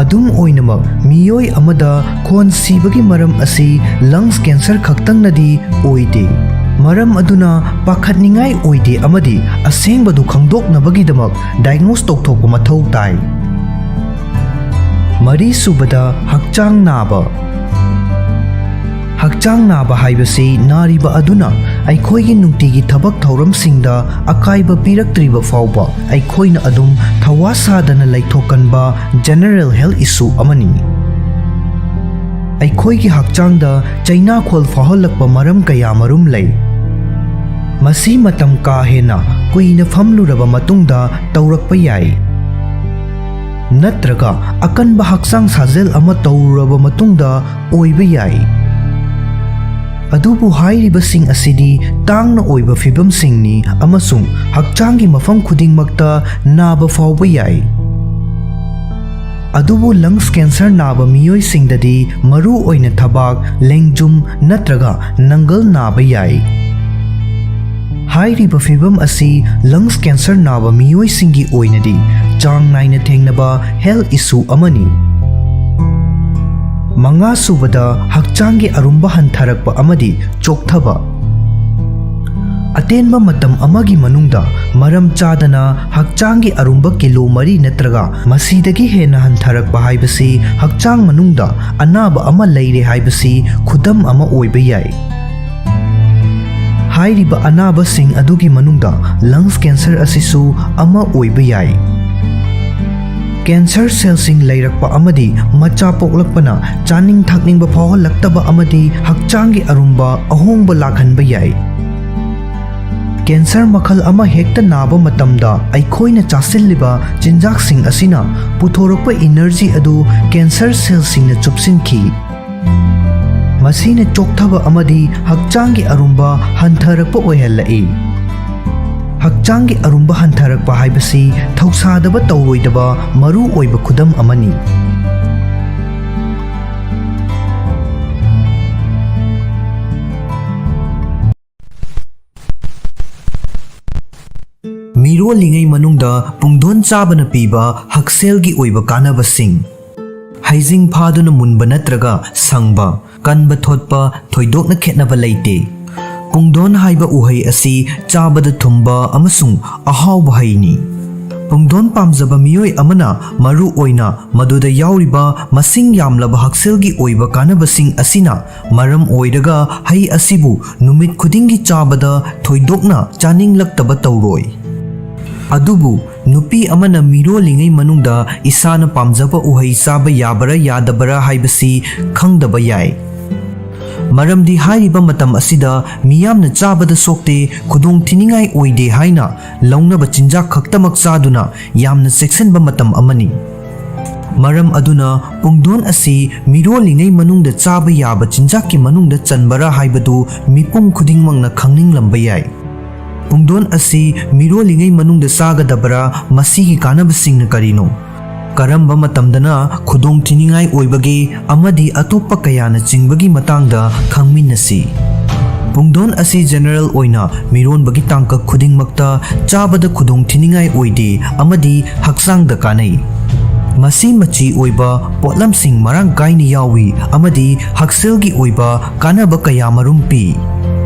ꯑꯗꯨꯝ ꯑꯣꯏꯅꯃꯛ, ꯃꯤꯑꯣꯏ ꯑꯃꯗ ꯈꯣꯟ ꯁꯤꯕꯒꯤ ꯃꯔꯝ ꯑꯁꯤ ꯂꯪꯁ ꯀꯦꯟꯁꯔ ꯈꯛꯇꯪꯅꯗꯤ ꯑꯣꯏꯗꯦ꯫ ꯃꯔꯝ ꯑꯗꯨꯅ ꯄꯥꯈꯠꯅꯤꯡꯉꯥꯏ ꯑꯣꯏꯗꯦ ꯑꯃꯗꯤ ꯑꯁꯦꯡꯕꯗꯨ ꯈꯪꯗꯣꯛꯅꯕꯒꯤꯗꯃꯛ ꯗꯥꯏꯒꯅꯣꯁ ꯇꯧꯊꯣꯛꯄ ꯃꯊꯧ ꯇꯥꯏ꯫ ꯃꯔꯤꯁꯨꯕꯗ, ꯍꯛꯆꯥꯡ ꯅꯥꯕ꯫ ꯍꯛꯆꯥꯡ ꯅꯥꯕ ꯍꯥꯏꯕꯁꯤ ꯅꯥꯔꯤꯕ ꯑꯗꯨꯅ ꯑꯩꯈꯣꯏꯒꯤ ꯅꯨꯡꯇꯤꯒꯤ ꯊꯕꯛ ꯊꯧꯔꯝꯁꯤꯡꯗ ꯑꯀꯥꯏꯕ ꯄꯤꯔꯛꯇ꯭ꯔꯤꯕ ꯐꯥꯎꯕ ꯑꯩꯈꯣꯏꯅ ꯑꯗꯨꯝ ꯊꯋꯥ ꯁꯥꯗꯅ ꯂꯩꯊꯣꯛꯀꯟꯕ ꯖꯦꯅꯔꯦꯜ ꯍꯦꯜꯊ ꯏꯁꯨ ꯑꯃꯅꯤ꯫ ꯑꯩꯈꯣꯏꯒꯤ ꯍꯛꯆꯥꯡꯗ ꯆꯩꯅꯥꯈꯣꯜ ꯐꯥꯎꯍꯜꯂꯛꯄ ꯃꯔꯝ ꯀꯌꯥꯃꯔꯨꯝ ꯂꯩ꯫ ꯃꯁꯤ ꯃꯇꯝ ꯀꯥ ꯍꯦꯟꯅ ꯀꯨꯏꯅ ꯐꯝꯂꯨꯔꯕ ꯃꯇꯨꯡꯗ ꯇꯧꯔꯛꯄ ꯌꯥꯏ, ꯅꯠꯇ꯭ꯔꯒ ꯑꯀꯟꯕ ꯍꯛꯆꯥꯡ ꯁꯥꯖꯦꯜ ꯑꯃ ꯇꯧꯔꯨꯔꯕ ꯃꯇꯨꯡꯗ ꯑꯣꯏꯕ ꯌꯥꯏ꯫ ꯑꯗꯨꯕꯨ ꯍꯥꯏꯔꯤꯕꯁꯤꯡ ꯑꯁꯤꯗꯤ ꯇꯥꯡꯅ ꯑꯣꯏꯕ ꯐꯤꯚꯝꯁꯤꯡꯅꯤ ꯑꯃꯁꯨꯡ ꯍꯛꯆꯥꯡꯒꯤ ꯃꯐꯝ ꯈꯨꯗꯤꯡꯃꯛꯇ ꯅꯥꯕ ꯐꯥꯎꯕ ꯌꯥꯏ꯫ ꯑꯗꯨꯕꯨ lungs cancer ꯅꯥꯕ ꯃꯤꯑꯣꯏꯁꯤꯡꯗꯗꯤ ꯃꯔꯨ ꯑꯣꯏꯅ ꯊꯕꯥꯛ, ꯂꯦꯡꯖꯨꯝ ꯅꯠꯇ꯭ꯔꯒ ꯅꯪꯒꯜ ꯅꯥꯕ ꯌꯥꯏ꯫ ꯍꯥꯏꯔꯤꯕ ꯐꯤꯚꯝ ꯑꯁꯤ lungs cancer ꯅꯥꯕ ꯃꯤꯑꯣꯏꯁꯤꯡꯒꯤ ꯑꯣꯏꯅꯗꯤ ꯆꯥꯡ ꯅꯥꯏꯅ ꯊꯦꯡꯅꯕ health issue ꯑꯃꯅꯤ꯫ ꯃꯉꯥꯁꯨꯕꯗ, ꯍꯛꯆꯥꯡꯒꯤ ꯑꯔꯨꯝꯕ ꯍꯟꯊꯔꯛꯄ ꯑꯃꯗꯤ ꯆꯣꯛꯊꯕ꯫ ꯑꯇꯦꯟꯕ ꯃꯇꯝ ꯑꯃꯒꯤ ꯃꯅꯨꯡꯗ ꯃꯔꯝ ꯆꯥꯗꯅ ꯍꯛꯆꯥꯡꯒꯤ ꯑꯔꯨꯝꯕ ꯀꯤꯂꯣ ꯃꯔꯤ ꯅꯠꯇ꯭ꯔꯒ ꯃꯁꯤꯗꯒꯤ ꯍꯦꯟꯅ ꯍꯟꯊꯔꯛꯄ ꯍꯥꯏꯕꯁꯤ ꯍꯛꯆꯥꯡ ꯃꯅꯨꯡꯗ ꯑꯅꯥꯕ ꯑꯃ ꯂꯩꯔꯦ ꯍꯥꯏꯕꯁꯤ ꯈꯨꯗꯝ ꯑꯃ ꯑꯣꯏꯕ ꯌꯥꯏ꯫ ꯍꯥꯏꯔꯤꯕ ꯑꯅꯥꯕꯁꯤꯡ ꯑꯗꯨꯒꯤ ꯃꯅꯨꯡꯗ lungs cancer ꯑꯁꯤꯁꯨ ꯑꯃ ꯑꯣꯏꯕ ꯌꯥꯏ꯫ Cancer cellꯁꯤꯡ ꯂꯩꯔꯛꯄ ꯑꯃꯗꯤ ꯃꯆꯥ ꯄꯣꯛꯂꯛꯄꯅ ꯆꯥꯅꯤꯡ ꯊꯛꯅꯤꯡꯕ ꯐꯥꯎꯍꯜꯂꯛꯇꯕ ꯑꯃꯗꯤ ꯍꯛꯆꯥꯡꯒꯤ ꯑꯔꯨꯝꯕ ꯑꯍꯣꯡꯕ ꯂꯥꯛꯍꯟꯕ ꯌꯥꯏ꯫ Cancer ꯃꯈꯜ ꯑꯃ ꯍꯦꯛꯇ ꯅꯥꯕ ꯃꯇꯝꯗ ꯑꯩꯈꯣꯏꯅ ꯆꯥꯁꯤꯜꯂꯤꯕ ꯆꯤꯟꯖꯥꯛꯁꯤꯡ ꯑꯁꯤꯅ ꯄꯨꯊꯣꯔꯛꯄ energy ꯑꯗꯨ cancer cellꯁꯤꯡꯅ ꯆꯨꯞꯁꯤꯟꯈꯤ꯫ ꯃꯁꯤꯅ ꯆꯣꯛꯊꯕ ꯑꯃꯗꯤ ꯍꯛꯆꯥꯡꯒꯤ ꯑꯔꯨꯝꯕ ꯍꯟꯊꯔꯛꯄ ꯑꯣꯏꯍꯜꯂꯛꯏ꯫ ꯍꯛꯆꯥꯡꯒꯤ ꯑꯔꯨꯝꯕ ꯍꯟꯊꯔꯛꯄ ꯍꯥꯏꯕꯁꯤ ꯊꯧꯁꯥꯗꯕ ꯇꯧꯔꯣꯏꯗꯕ ꯃꯔꯨ ꯑꯣꯏꯕ ꯈꯨꯗꯝ ꯑꯃꯅꯤ꯫ ꯃꯤꯔꯣꯜꯂꯤꯉꯩ ꯃꯅꯨꯡꯗ ꯄꯨꯡꯗꯣꯟ ꯆꯥꯕꯅ ꯄꯤꯕ ꯍꯛꯁꯦꯜꯒꯤ ꯑꯣꯏꯕ ꯀꯥꯟꯅꯕꯁꯤꯡ꯫ ꯍꯩꯖꯤꯡ ꯐꯥꯗꯨꯅ ꯃꯨꯟꯕ ꯅꯠꯇ꯭ꯔꯒ ꯁꯪꯕ, ꯀꯟꯕ ꯊꯣꯠꯄ ꯊꯣꯏꯗꯣꯛꯅ ꯈꯦꯠꯅꯕ ꯂꯩꯇꯦ꯫ ꯄꯨꯡꯗꯣꯟ ꯍꯥꯏꯕ ꯎꯍꯩ ꯑꯁꯤ ꯆꯥꯕꯗ ꯊꯨꯝꯕ ꯑꯃꯁꯨꯡ ꯑꯍꯥꯎꯕ ꯍꯩꯅꯤ꯫ ꯄꯨꯡꯗꯣꯟ ꯄꯥꯝꯖꯕ ꯃꯤꯑꯣꯏ ꯑꯃꯅ ꯃꯔꯨ ꯑꯣꯏꯅ ꯃꯗꯨꯗ ꯌꯥꯎꯔꯤꯕ ꯃꯁꯤꯡ ꯌꯥꯝꯂꯕ ꯍꯛꯁꯦꯜꯒꯤ ꯑꯣꯏꯕ ꯀꯥꯟꯅꯕꯁꯤꯡ ꯑꯁꯤꯅ ꯃꯔꯝ ꯑꯣꯏꯔꯒ ꯍꯩ ꯑꯁꯤꯕꯨ ꯅꯨꯃꯤꯠ ꯈꯨꯗꯤꯡꯒꯤ ꯆꯥꯕꯗ ꯊꯣꯏꯗꯣꯛꯅ ꯆꯥꯅꯤꯡꯂꯛꯇꯕ ꯇꯧꯔꯣꯏ꯫ ꯑꯗꯨꯕꯨ ꯅꯨꯄꯤ ꯑꯃꯅ ꯃꯤꯔꯣꯜꯂꯤꯉꯩ ꯃꯅꯨꯡꯗ ꯏꯁꯥꯅ ꯄꯥꯝꯖꯕ ꯎꯍꯩ ꯆꯥꯕ ꯌꯥꯕꯔꯥ ꯌꯥꯗꯕꯔꯥ ꯍꯥꯏꯕꯁꯤ ꯈꯪꯗꯕ ꯌꯥꯏ꯫ ꯃꯔꯝꯗꯤ ꯍꯥꯏꯔꯤꯕ ꯃꯇꯝ ꯑꯁꯤꯗ ꯃꯤꯌꯥꯝꯅ ꯆꯥꯕꯗ ꯁꯣꯛꯇꯦ, ꯈꯨꯗꯣꯡ ꯊꯤꯅꯤꯡꯉꯥꯏ ꯑꯣꯏꯗꯦ ꯍꯥꯏꯅ ꯂꯧꯅꯕ ꯆꯤꯟꯖꯥꯛ ꯈꯛꯇꯃꯛ ꯆꯥꯗꯨꯅ ꯌꯥꯝꯅ ꯆꯦꯛꯁꯤꯟꯕ ꯃꯇꯝ ꯑꯃꯅꯤ꯫ ꯃꯔꯝ ꯑꯗꯨꯅ ꯄꯨꯡꯗꯣꯟ ꯑꯁꯤ ꯃꯤꯔꯣꯜꯂꯤꯉꯩ ꯃꯅꯨꯡꯗ ꯆꯥꯕ ꯌꯥꯕ ꯆꯤꯟꯖꯥꯛꯀꯤ ꯃꯅꯨꯡꯗ ꯆꯟꯕꯔꯥ ꯍꯥꯏꯕꯗꯨ ꯃꯤꯄꯨꯝ ꯈꯨꯗꯤꯡꯃꯛꯅ ꯈꯪꯅꯤꯡꯂꯝꯕ ꯌꯥꯏ꯫ ꯄꯨꯡꯗꯣꯟ ꯑꯁꯤ ꯃꯤꯔꯣꯜꯂꯤꯉꯩ ꯃꯅꯨꯡꯗ ꯆꯥꯒꯗꯕꯔꯥ? ꯃꯁꯤꯒꯤ ꯀꯥꯟꯅꯕꯁꯤꯡꯅ ꯀꯔꯤꯅꯣ? ꯀꯔꯝꯕ ꯃꯇꯝꯗꯅ ꯈꯨꯗꯣꯡꯊꯤꯅꯤꯡꯉꯥꯏ ꯑꯣꯏꯕꯒꯦ ꯑꯃꯗꯤ ꯑꯇꯣꯞꯄ ꯀꯌꯥꯅ ꯆꯤꯡꯕꯒꯤ ꯃꯇꯥꯡꯗ ꯈꯪꯃꯤꯟꯅꯁꯤ꯫ ꯄꯨꯡꯗꯣꯟ ꯑꯁꯤ ꯖꯦꯅꯔꯦꯜ ꯑꯣꯏꯅ ꯃꯤꯔꯣꯟꯕꯒꯤ ꯇꯥꯡꯀꯛ ꯈꯨꯗꯤꯡꯃꯛꯇ ꯆꯥꯕꯗ ꯈꯨꯗꯣꯡꯊꯤꯅꯤꯡꯉꯥꯏ ꯑꯣꯏꯗꯦ ꯑꯃꯗꯤ ꯍꯛꯆꯥꯡꯗ ꯀꯥꯟꯅꯩ꯫ ꯃꯁꯤ ꯃꯆꯤ ꯑꯣꯏꯕ ꯄꯣꯠꯂꯝꯁꯤꯡ ꯃꯔꯥꯡ ꯀꯥꯏꯅ ꯌꯥꯎꯏ ꯑꯃꯗꯤ ꯍꯛꯁꯦꯜꯒꯤ ꯑꯣꯏꯕ ꯀꯥꯟꯅꯕ ꯀꯌꯥ ꯃꯔꯨꯝ ꯄꯤ꯫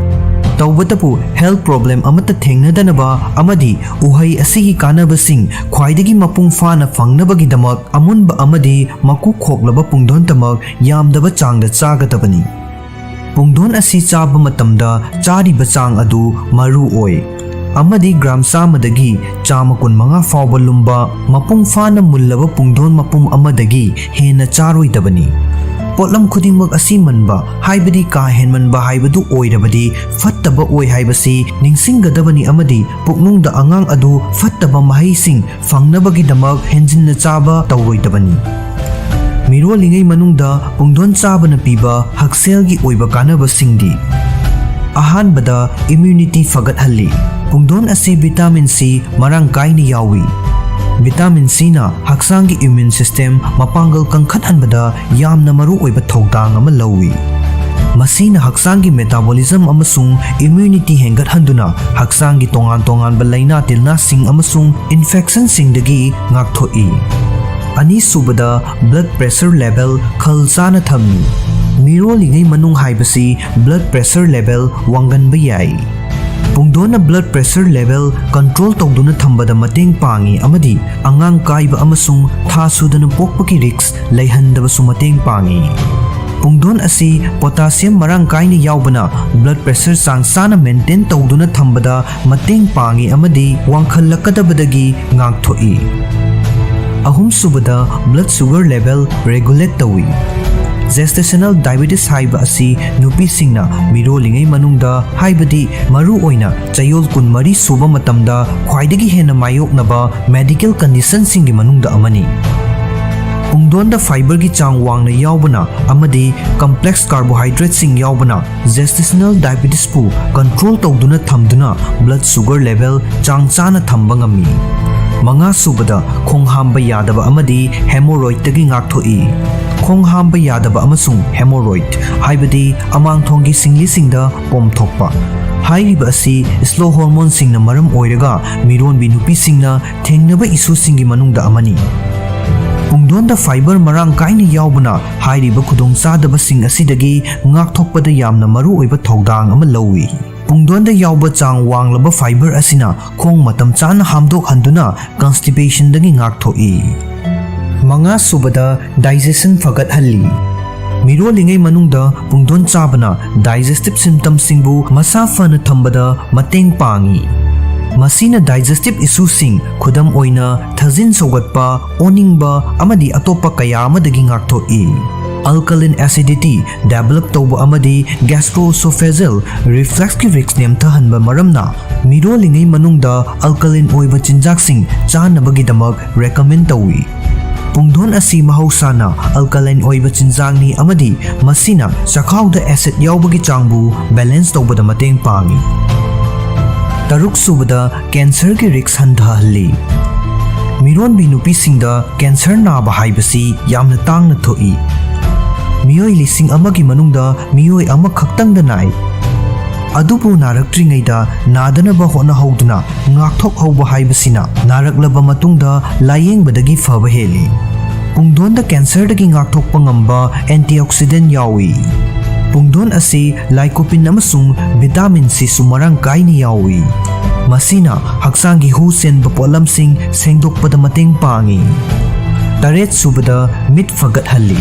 ꯇꯧꯕꯇꯕꯨ, ꯍꯦꯜꯊ ꯄ꯭ꯔꯣꯕ꯭ꯂꯦꯝ ꯑꯃꯠꯇ ꯊꯦꯡꯅꯗꯅꯕ ꯑꯃꯗꯤ ꯎꯍꯩ ꯑꯁꯤꯒꯤ ꯀꯥꯟꯅꯕꯁꯤꯡ ꯈ꯭ꯋꯥꯏꯗꯒꯤ ꯃꯄꯨꯡ ꯐꯥꯅ ꯐꯪꯅꯕꯒꯤꯗꯃꯛ ꯑꯃꯨꯟꯕ ꯑꯃꯗꯤ ꯃꯀꯨ ꯈꯣꯛꯂꯕ ꯄꯨꯡꯗꯣꯟꯇꯃꯛ ꯌꯥꯝꯗꯕ ꯆꯥꯡꯗ ꯆꯥꯒꯗꯕꯅꯤ꯫ ꯄꯨꯡꯗꯣꯟ ꯑꯁꯤ ꯆꯥꯕ ꯃꯇꯝꯗ ꯆꯥꯔꯤꯕ ꯆꯥꯡ ꯑꯗꯨ ꯃꯔꯨ ꯑꯣꯏ, ꯑꯃꯗꯤ ꯒ꯭ꯔꯥꯝ ꯆꯥꯝꯃꯗꯒꯤ ꯆꯥꯝꯃ ꯀꯨꯟꯃꯉꯥ ꯐꯥꯎꯕ ꯂꯨꯝꯕ ꯃꯄꯨꯡ ꯐꯥꯅ ꯃꯨꯜꯂꯕ ꯄꯨꯡꯗꯣꯟ ꯃꯄꯨꯝ ꯑꯃꯗꯒꯤ ꯍꯦꯟꯅ ꯆꯥꯔꯣꯏꯗꯕꯅꯤ꯫ ꯄꯣꯠꯂꯝ ꯈꯨꯗꯤꯡꯃꯛ ꯑꯁꯤ ꯃꯟꯕ, ꯍꯥꯏꯕꯗꯤ ꯀꯥ ꯍꯦꯟꯃꯟꯕ ꯍꯥꯏꯕꯗꯨ ꯑꯣꯏꯔꯕꯗꯤ ꯐꯠꯇꯕ ꯑꯣꯏ ꯍꯥꯏꯕꯁꯤ ꯅꯤꯡꯁꯤꯡꯒꯗꯕꯅꯤ ꯑꯃꯗꯤ ꯄꯨꯛꯅꯨꯡꯗ ꯑꯉꯥꯡ ꯑꯗꯨ ꯐꯠꯇꯕ ꯃꯍꯩꯁꯤꯡ ꯐꯪꯅꯕꯒꯤꯗꯃꯛ ꯍꯦꯟꯖꯤꯟꯅ ꯆꯥꯕ ꯇꯧꯔꯣꯏꯗꯕꯅꯤ꯫ ꯃꯤꯔꯣꯜꯂꯤꯉꯩ ꯃꯅꯨꯡꯗ ꯄꯨꯡꯗꯣꯟ ꯆꯥꯕꯅ ꯄꯤꯕ ꯍꯛꯁꯦꯜꯒꯤ ꯑꯣꯏꯕ ꯀꯥꯟꯅꯕꯁꯤꯡꯗꯤ: ꯑꯍꯥꯟꯕꯗ, ꯏꯝꯌꯨꯅꯤꯇꯤ ꯐꯒꯠꯍꯜꯂꯤ꯫ ꯄꯨꯡꯗꯣꯟ ꯑꯁꯤ ꯚꯤꯇꯥꯃꯤꯟ ꯁꯤ ꯃꯔꯥꯡ ꯀꯥꯏꯅ ꯌꯥꯎꯏ꯫ ꯚꯤꯇꯥꯃꯤꯟ ꯁꯤꯅ ꯍꯛꯆꯥꯡꯒꯤ ꯏꯝꯌꯨꯟ ꯁꯤꯁꯇꯦꯝ ꯃꯄꯥꯡꯒꯜ ꯀꯟꯈꯠꯍꯟꯕꯗ ꯌꯥꯝꯅ ꯃꯔꯨꯑꯣꯏꯕ ꯊꯧꯗꯥꯡ ꯑꯃ ꯂꯧꯏ꯫ ꯃꯁꯤꯅ ꯍꯛꯆꯥꯡꯒꯤ ꯃꯦꯇꯥꯕꯣꯂꯤꯖꯝ ꯑꯃꯁꯨꯡ ꯏꯝꯌꯨꯅꯤꯇꯤ ꯍꯦꯟꯒꯠꯍꯟꯗꯨꯅ ꯍꯛꯆꯥꯡꯒꯤ ꯇꯣꯉꯥꯟ ꯇꯣꯉꯥꯟꯕ ꯂꯥꯏꯅꯥ ꯇꯤꯜꯅꯥꯁꯤꯡ ꯑꯃꯁꯨꯡ ꯏꯟꯐꯦꯛꯁꯟꯁꯤꯡꯗꯒꯤ ꯉꯥꯛꯊꯣꯛꯏ꯫ ꯑꯅꯤꯁꯨꯕꯗ, ꯕ꯭ꯂꯗ ꯄ꯭ꯔꯦꯁꯔ ꯂꯦꯚꯦꯜ ꯈꯜ ꯆꯥꯅ ꯊꯝꯃꯤ꯫ ꯃꯤꯔꯣꯜꯂꯤꯉꯩ ꯃꯅꯨꯡ ꯍꯥꯏꯕꯁꯤ ꯕ꯭ꯂꯗ ꯄ꯭ꯔꯦꯁꯔ ꯂꯦꯚꯦꯜ ꯋꯥꯡꯒꯟꯕ ꯌꯥꯏ꯫ ꯄꯨꯡꯗꯣꯟꯅ ꯕ꯭ꯂꯗ ꯄ꯭ꯔꯦꯁꯔ ꯂꯦꯚꯦꯜ ꯀꯟꯇ꯭ꯔꯣꯜ ꯇꯧꯗꯨꯅ ꯊꯝꯕꯗ ꯃꯇꯦꯡ ꯄꯥꯡꯏ ꯑꯃꯗꯤ ꯑꯉꯥꯡ ꯀꯥꯏꯕ ꯑꯃꯁꯨꯡ ꯊꯥ ꯁꯨꯗꯅ ꯄꯣꯛꯄꯒꯤ ꯔꯤꯁ꯭ꯛ ꯂꯩꯍꯟꯗꯕꯁꯨ ꯃꯇꯦꯡ ꯄꯥꯡꯏ꯫ ꯄꯨꯡꯗꯣꯟ ꯑꯁꯤ ꯄꯣꯇꯥꯁꯤꯌꯝ ꯃꯔꯥꯡ ꯀꯥꯏꯅ ꯌꯥꯎꯕꯅ ꯕ꯭ꯂꯗ ꯄ꯭ꯔꯦꯁꯔ ꯆꯥꯡ ꯆꯥꯅ ꯃꯦꯟꯇꯦꯟ ꯇꯧꯗꯨꯅ ꯊꯝꯕꯗ ꯃꯇꯦꯡ ꯄꯥꯡꯏ ꯑꯃꯗꯤ ꯋꯥꯡꯈꯠꯂꯛꯀꯗꯕꯗꯒꯤ ꯉꯥꯛꯊꯣꯛꯏ꯫ ꯑꯍꯨꯝꯁꯨꯕꯗ, ꯕ꯭ꯂꯗ ꯁꯨꯒꯔ ꯂꯦꯚꯦꯜ ꯔꯦꯒꯨꯂꯦꯠ ꯇꯧꯏ꯫ ꯖꯦꯁꯇꯦꯁꯅꯦꯜ ꯗꯥꯏꯕꯦꯇꯤꯁ ꯍꯥꯏꯕ ꯑꯁꯤ ꯅꯨꯄꯤꯁꯤꯡꯅ ꯃꯤꯔꯣꯜꯂꯤꯉꯩ ꯃꯅꯨꯡꯗ, ꯍꯥꯏꯕꯗꯤ ꯃꯔꯨꯑꯣꯏꯅ ꯆꯌꯣꯜ ꯀꯨꯟꯃꯔꯤ ꯁꯨꯕ ꯃꯇꯝꯗ ꯈ꯭ꯋꯥꯏꯗꯒꯤ ꯍꯦꯟꯅ ꯃꯥꯌꯣꯛꯅꯕ ꯃꯦꯗꯤꯀꯦꯜ ꯀꯟꯗꯤꯁꯟꯁꯤꯡꯒꯤ ꯃꯅꯨꯡꯗ ꯑꯃꯅꯤ꯫ ꯄꯨꯡꯗꯣꯟꯗ ꯐꯥꯏꯕꯔꯒꯤ ꯆꯥꯡ ꯋꯥꯡꯅ ꯌꯥꯎꯕꯅ ꯑꯃꯗꯤ ꯀꯝꯄ꯭ꯂꯦꯛꯁ ꯀꯥꯔꯕꯣꯍꯥꯏꯗ꯭ꯔꯦꯠꯁꯤꯡ ꯌꯥꯎꯕꯅ ꯖꯦꯁꯇꯦꯁꯅꯦꯜ ꯗꯥꯏꯕꯦꯇꯤꯁꯄꯨ ꯀꯟꯇ꯭ꯔꯣꯜ ꯇꯧꯗꯨꯅ ꯊꯝꯗꯨꯅ ꯕ꯭ꯂꯗ ꯁꯨꯒꯔ ꯂꯦꯚꯦꯜ ꯆꯥꯡ ꯆꯥꯅ ꯊꯝꯕ ꯉꯝꯃꯤ꯫ ꯃꯉꯥꯁꯨꯕꯗ, ꯈꯣꯡ ꯍꯥꯝꯕ ꯌꯥꯗꯕ ꯑꯃꯗꯤ ꯍꯦꯃꯣꯔꯣꯏꯗꯇꯒꯤ ꯉꯥꯛꯊꯣꯛꯏ꯫ ꯈꯣꯡ ꯍꯥꯝꯕ ꯌꯥꯗꯕ ꯑꯃꯁꯨꯡ ꯍꯦꯃꯣꯔꯣꯏꯗ, ꯍꯥꯏꯕꯗꯤ ꯑꯃꯥꯡꯊꯣꯡꯒꯤ ꯁꯤꯡꯂꯤꯁꯤꯡꯗ ꯄꯣꯝꯊꯣꯛꯄ꯫ ꯍꯥꯏꯔꯤꯕ ꯑꯁꯤ slow hormoneꯁꯤꯡꯅ ꯃꯔꯝ ꯑꯣꯏꯔꯒ ꯃꯤꯔꯣꯟꯕꯤ ꯅꯨꯄꯤꯁꯤꯡꯅ ꯊꯦꯡꯅꯕ issueꯁꯤꯡꯒꯤ ꯃꯅꯨꯡꯗ ꯑꯃꯅꯤ꯫ ꯄꯨꯡꯗꯣꯟꯗ fibre ꯃꯔꯥꯡ ꯀꯥꯏꯅ ꯌꯥꯎꯕꯅ ꯍꯥꯏꯔꯤꯕ ꯈꯨꯗꯣꯡꯆꯥꯗꯕꯁꯤꯡ ꯑꯁꯤꯗꯒꯤ ꯉꯥꯛꯊꯣꯛꯄꯗ ꯌꯥꯝꯅ ꯃꯔꯨꯑꯣꯏꯕ ꯊꯧꯗꯥꯡ ꯑꯃ ꯂꯧꯏ꯫ ꯄꯨꯡꯗꯣꯟꯗ ꯌꯥꯎꯕ ꯆꯥꯡ ꯋꯥꯡꯂꯕ fibre ꯑꯁꯤꯅ ꯈꯣꯡ ꯃꯇꯝ ꯆꯥꯅ ꯍꯥꯝꯗꯣꯛꯍꯟꯗꯨꯅ constipationꯗꯒꯤ ꯉꯥꯛꯊꯣꯛꯏ꯫ ꯃꯉꯥꯁꯨꯕꯗ, digestion ꯐꯒꯠꯍꯜꯂꯤ꯫ ꯃꯤꯔꯣꯜꯂꯤꯉꯩ ꯃꯅꯨꯡꯗ ꯄꯨꯡꯗꯣꯟ ꯆꯥꯕꯅ digestive symptomꯁꯤꯡꯕꯨ ꯃꯁꯥ ꯐꯅ ꯊꯝꯕꯗ ꯃꯇꯦꯡ ꯄꯥꯡꯏ꯫ ꯃꯁꯤꯅ digestive issueꯁꯤꯡ, ꯈꯨꯗꯝ ꯑꯣꯏꯅ ꯊꯥꯖꯤꯟ ꯁꯧꯒꯠꯄ, ꯑꯣꯅꯤꯡꯕ ꯑꯃꯗꯤ ꯑꯇꯣꯞꯄ ꯀꯌꯥ ꯑꯃꯗꯒꯤ ꯉꯥꯛꯊꯣꯛꯏ꯫ Alkaline acidity develop ꯇꯧꯕ ꯑꯃꯗꯤ gastroesophageal refluxꯀꯤ risk ꯅꯦꯝꯊꯍꯟꯕ ꯃꯔꯝꯅ ꯃꯤꯔꯣꯜꯂꯤꯉꯩ ꯃꯅꯨꯡꯗ alkaline ꯑꯣꯏꯕ ꯆꯤꯟꯖꯥꯛꯁꯤꯡ ꯆꯥꯅꯕꯒꯤꯗꯃꯛ recommend ꯇꯧꯏ꯫ ꯄꯨꯡꯗꯣꯟ ꯑꯁꯤ ꯃꯍꯧꯁꯥꯅ alkaline ꯑꯣꯏꯕ ꯆꯤꯟꯖꯥꯛꯅꯤ ꯑꯃꯗꯤ ꯃꯁꯤꯅ ꯆꯈꯥꯎꯗ acid ꯌꯥꯎꯕꯒꯤ ꯆꯥꯡꯕꯨ balance ꯇꯧꯕꯗ ꯃꯇꯦꯡ ꯄꯥꯡꯏ꯫ ꯇꯔꯨꯛꯁꯨꯕꯗ, cancerꯒꯤ risk ꯍꯟꯊꯍꯜꯂꯤ꯫ ꯃꯤꯔꯣꯟꯕꯤ ꯅꯨꯄꯤꯁꯤꯡꯗ cancer ꯅꯥꯕ ꯍꯥꯏꯕꯁꯤ ꯌꯥꯝꯅ ꯇꯥꯡꯅ ꯊꯣꯛꯏ꯫ ꯃꯤꯑꯣꯏ ꯂꯤꯁꯤꯡ ꯑꯃꯒꯤ ꯃꯅꯨꯡꯗ ꯃꯤꯑꯣꯏ ꯑꯃꯈꯛꯇꯪꯗ ꯅꯥꯏ꯫ ꯑꯗꯨꯕꯨ ꯅꯥꯔꯛꯇ꯭ꯔꯤꯉꯩꯗ ꯅꯥꯗꯅꯕ ꯍꯣꯠꯅꯍꯧꯗꯨꯅ ꯉꯥꯛꯊꯣꯛꯍꯧꯕ ꯍꯥꯏꯕꯁꯤꯅ ꯅꯥꯔꯛꯂꯕ ꯃꯇꯨꯡꯗ ꯂꯥꯌꯦꯡꯕꯗꯒꯤ ꯐꯕ ꯍꯦꯜꯂꯤ꯫ ꯄꯨꯡꯗꯣꯟꯗ cancerꯗꯒꯤ ꯉꯥꯛꯊꯣꯛꯄ ꯉꯝꯕ antioxidant ꯌꯥꯎꯏ꯫ ꯄꯨꯡꯗꯣꯟ ꯑꯁꯤ lycopene ꯑꯃꯁꯨꯡ vitamin Cꯁꯨ ꯃꯔꯥꯡ ꯀꯥꯏꯅ ꯌꯥꯎꯏ꯫ ꯃꯁꯤꯅ ꯍꯛꯆꯥꯡꯒꯤ ꯍꯨ ꯆꯦꯟꯕ ꯄꯣꯠꯂꯝꯁꯤꯡ ꯁꯦꯡꯗꯣꯛꯄꯗ ꯃꯇꯦꯡ ꯄꯥꯡꯏ꯫ ꯇꯔꯦꯠꯁꯨꯕꯗ, ꯃꯤꯠ ꯐꯒꯠꯍꯜꯂꯤ꯫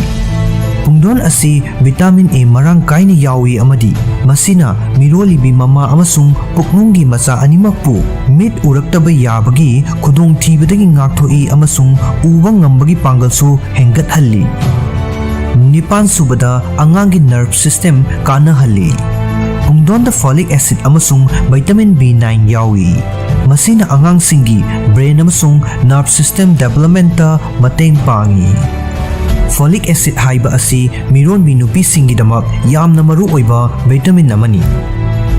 ꯄꯨꯡꯗꯣꯟ ꯑꯁꯤ vitamin A ꯃꯔꯥꯡ ꯀꯥꯏꯅ ꯌꯥꯎꯏ ꯑꯃꯗꯤ ꯃꯁꯤꯅ ꯃꯤꯔꯣꯜꯂꯤꯕꯤ ꯃꯃꯥ ꯑꯃꯁꯨꯡ ꯄꯨꯛꯅꯨꯡꯒꯤ ꯃꯆꯥ ꯑꯅꯤꯃꯛꯄꯨ ꯃꯤꯠ ꯎꯔꯛꯇꯕ ꯌꯥꯕꯒꯤ ꯈꯨꯗꯣꯡꯊꯤꯕꯗꯒꯤ ꯉꯥꯛꯊꯣꯛꯏ ꯑꯃꯁꯨꯡ ꯎꯕ ꯉꯝꯕꯒꯤ ꯄꯥꯡꯒꯜꯁꯨ ꯍꯦꯟꯒꯠꯍꯜꯂꯤ꯫ ꯅꯤꯄꯥꯟꯁꯨꯕꯗ, ꯑꯉꯥꯡꯒꯤ nerve system ꯀꯥꯟꯅꯍꯜꯂꯤ꯫ ꯄꯨꯡꯗꯣꯟꯗ folic acid ꯑꯃꯁꯨꯡ vitamin B nine ꯌꯥꯎꯏ꯫ ꯃꯁꯤꯅ ꯑꯉꯥꯡꯁꯤꯡꯒꯤ brain ꯑꯃꯁꯨꯡ nerve system developmentꯇ ꯃꯇꯦꯡ ꯄꯥꯡꯏ꯫ Folic acid ꯍꯥꯏꯕ ꯑꯁꯤ ꯃꯤꯔꯣꯟꯕꯤ ꯅꯨꯄꯤꯁꯤꯡꯒꯤꯗꯃꯛ ꯌꯥꯝꯅ ꯃꯔꯨꯑꯣꯏꯕ vitamin ꯑꯃꯅꯤ꯫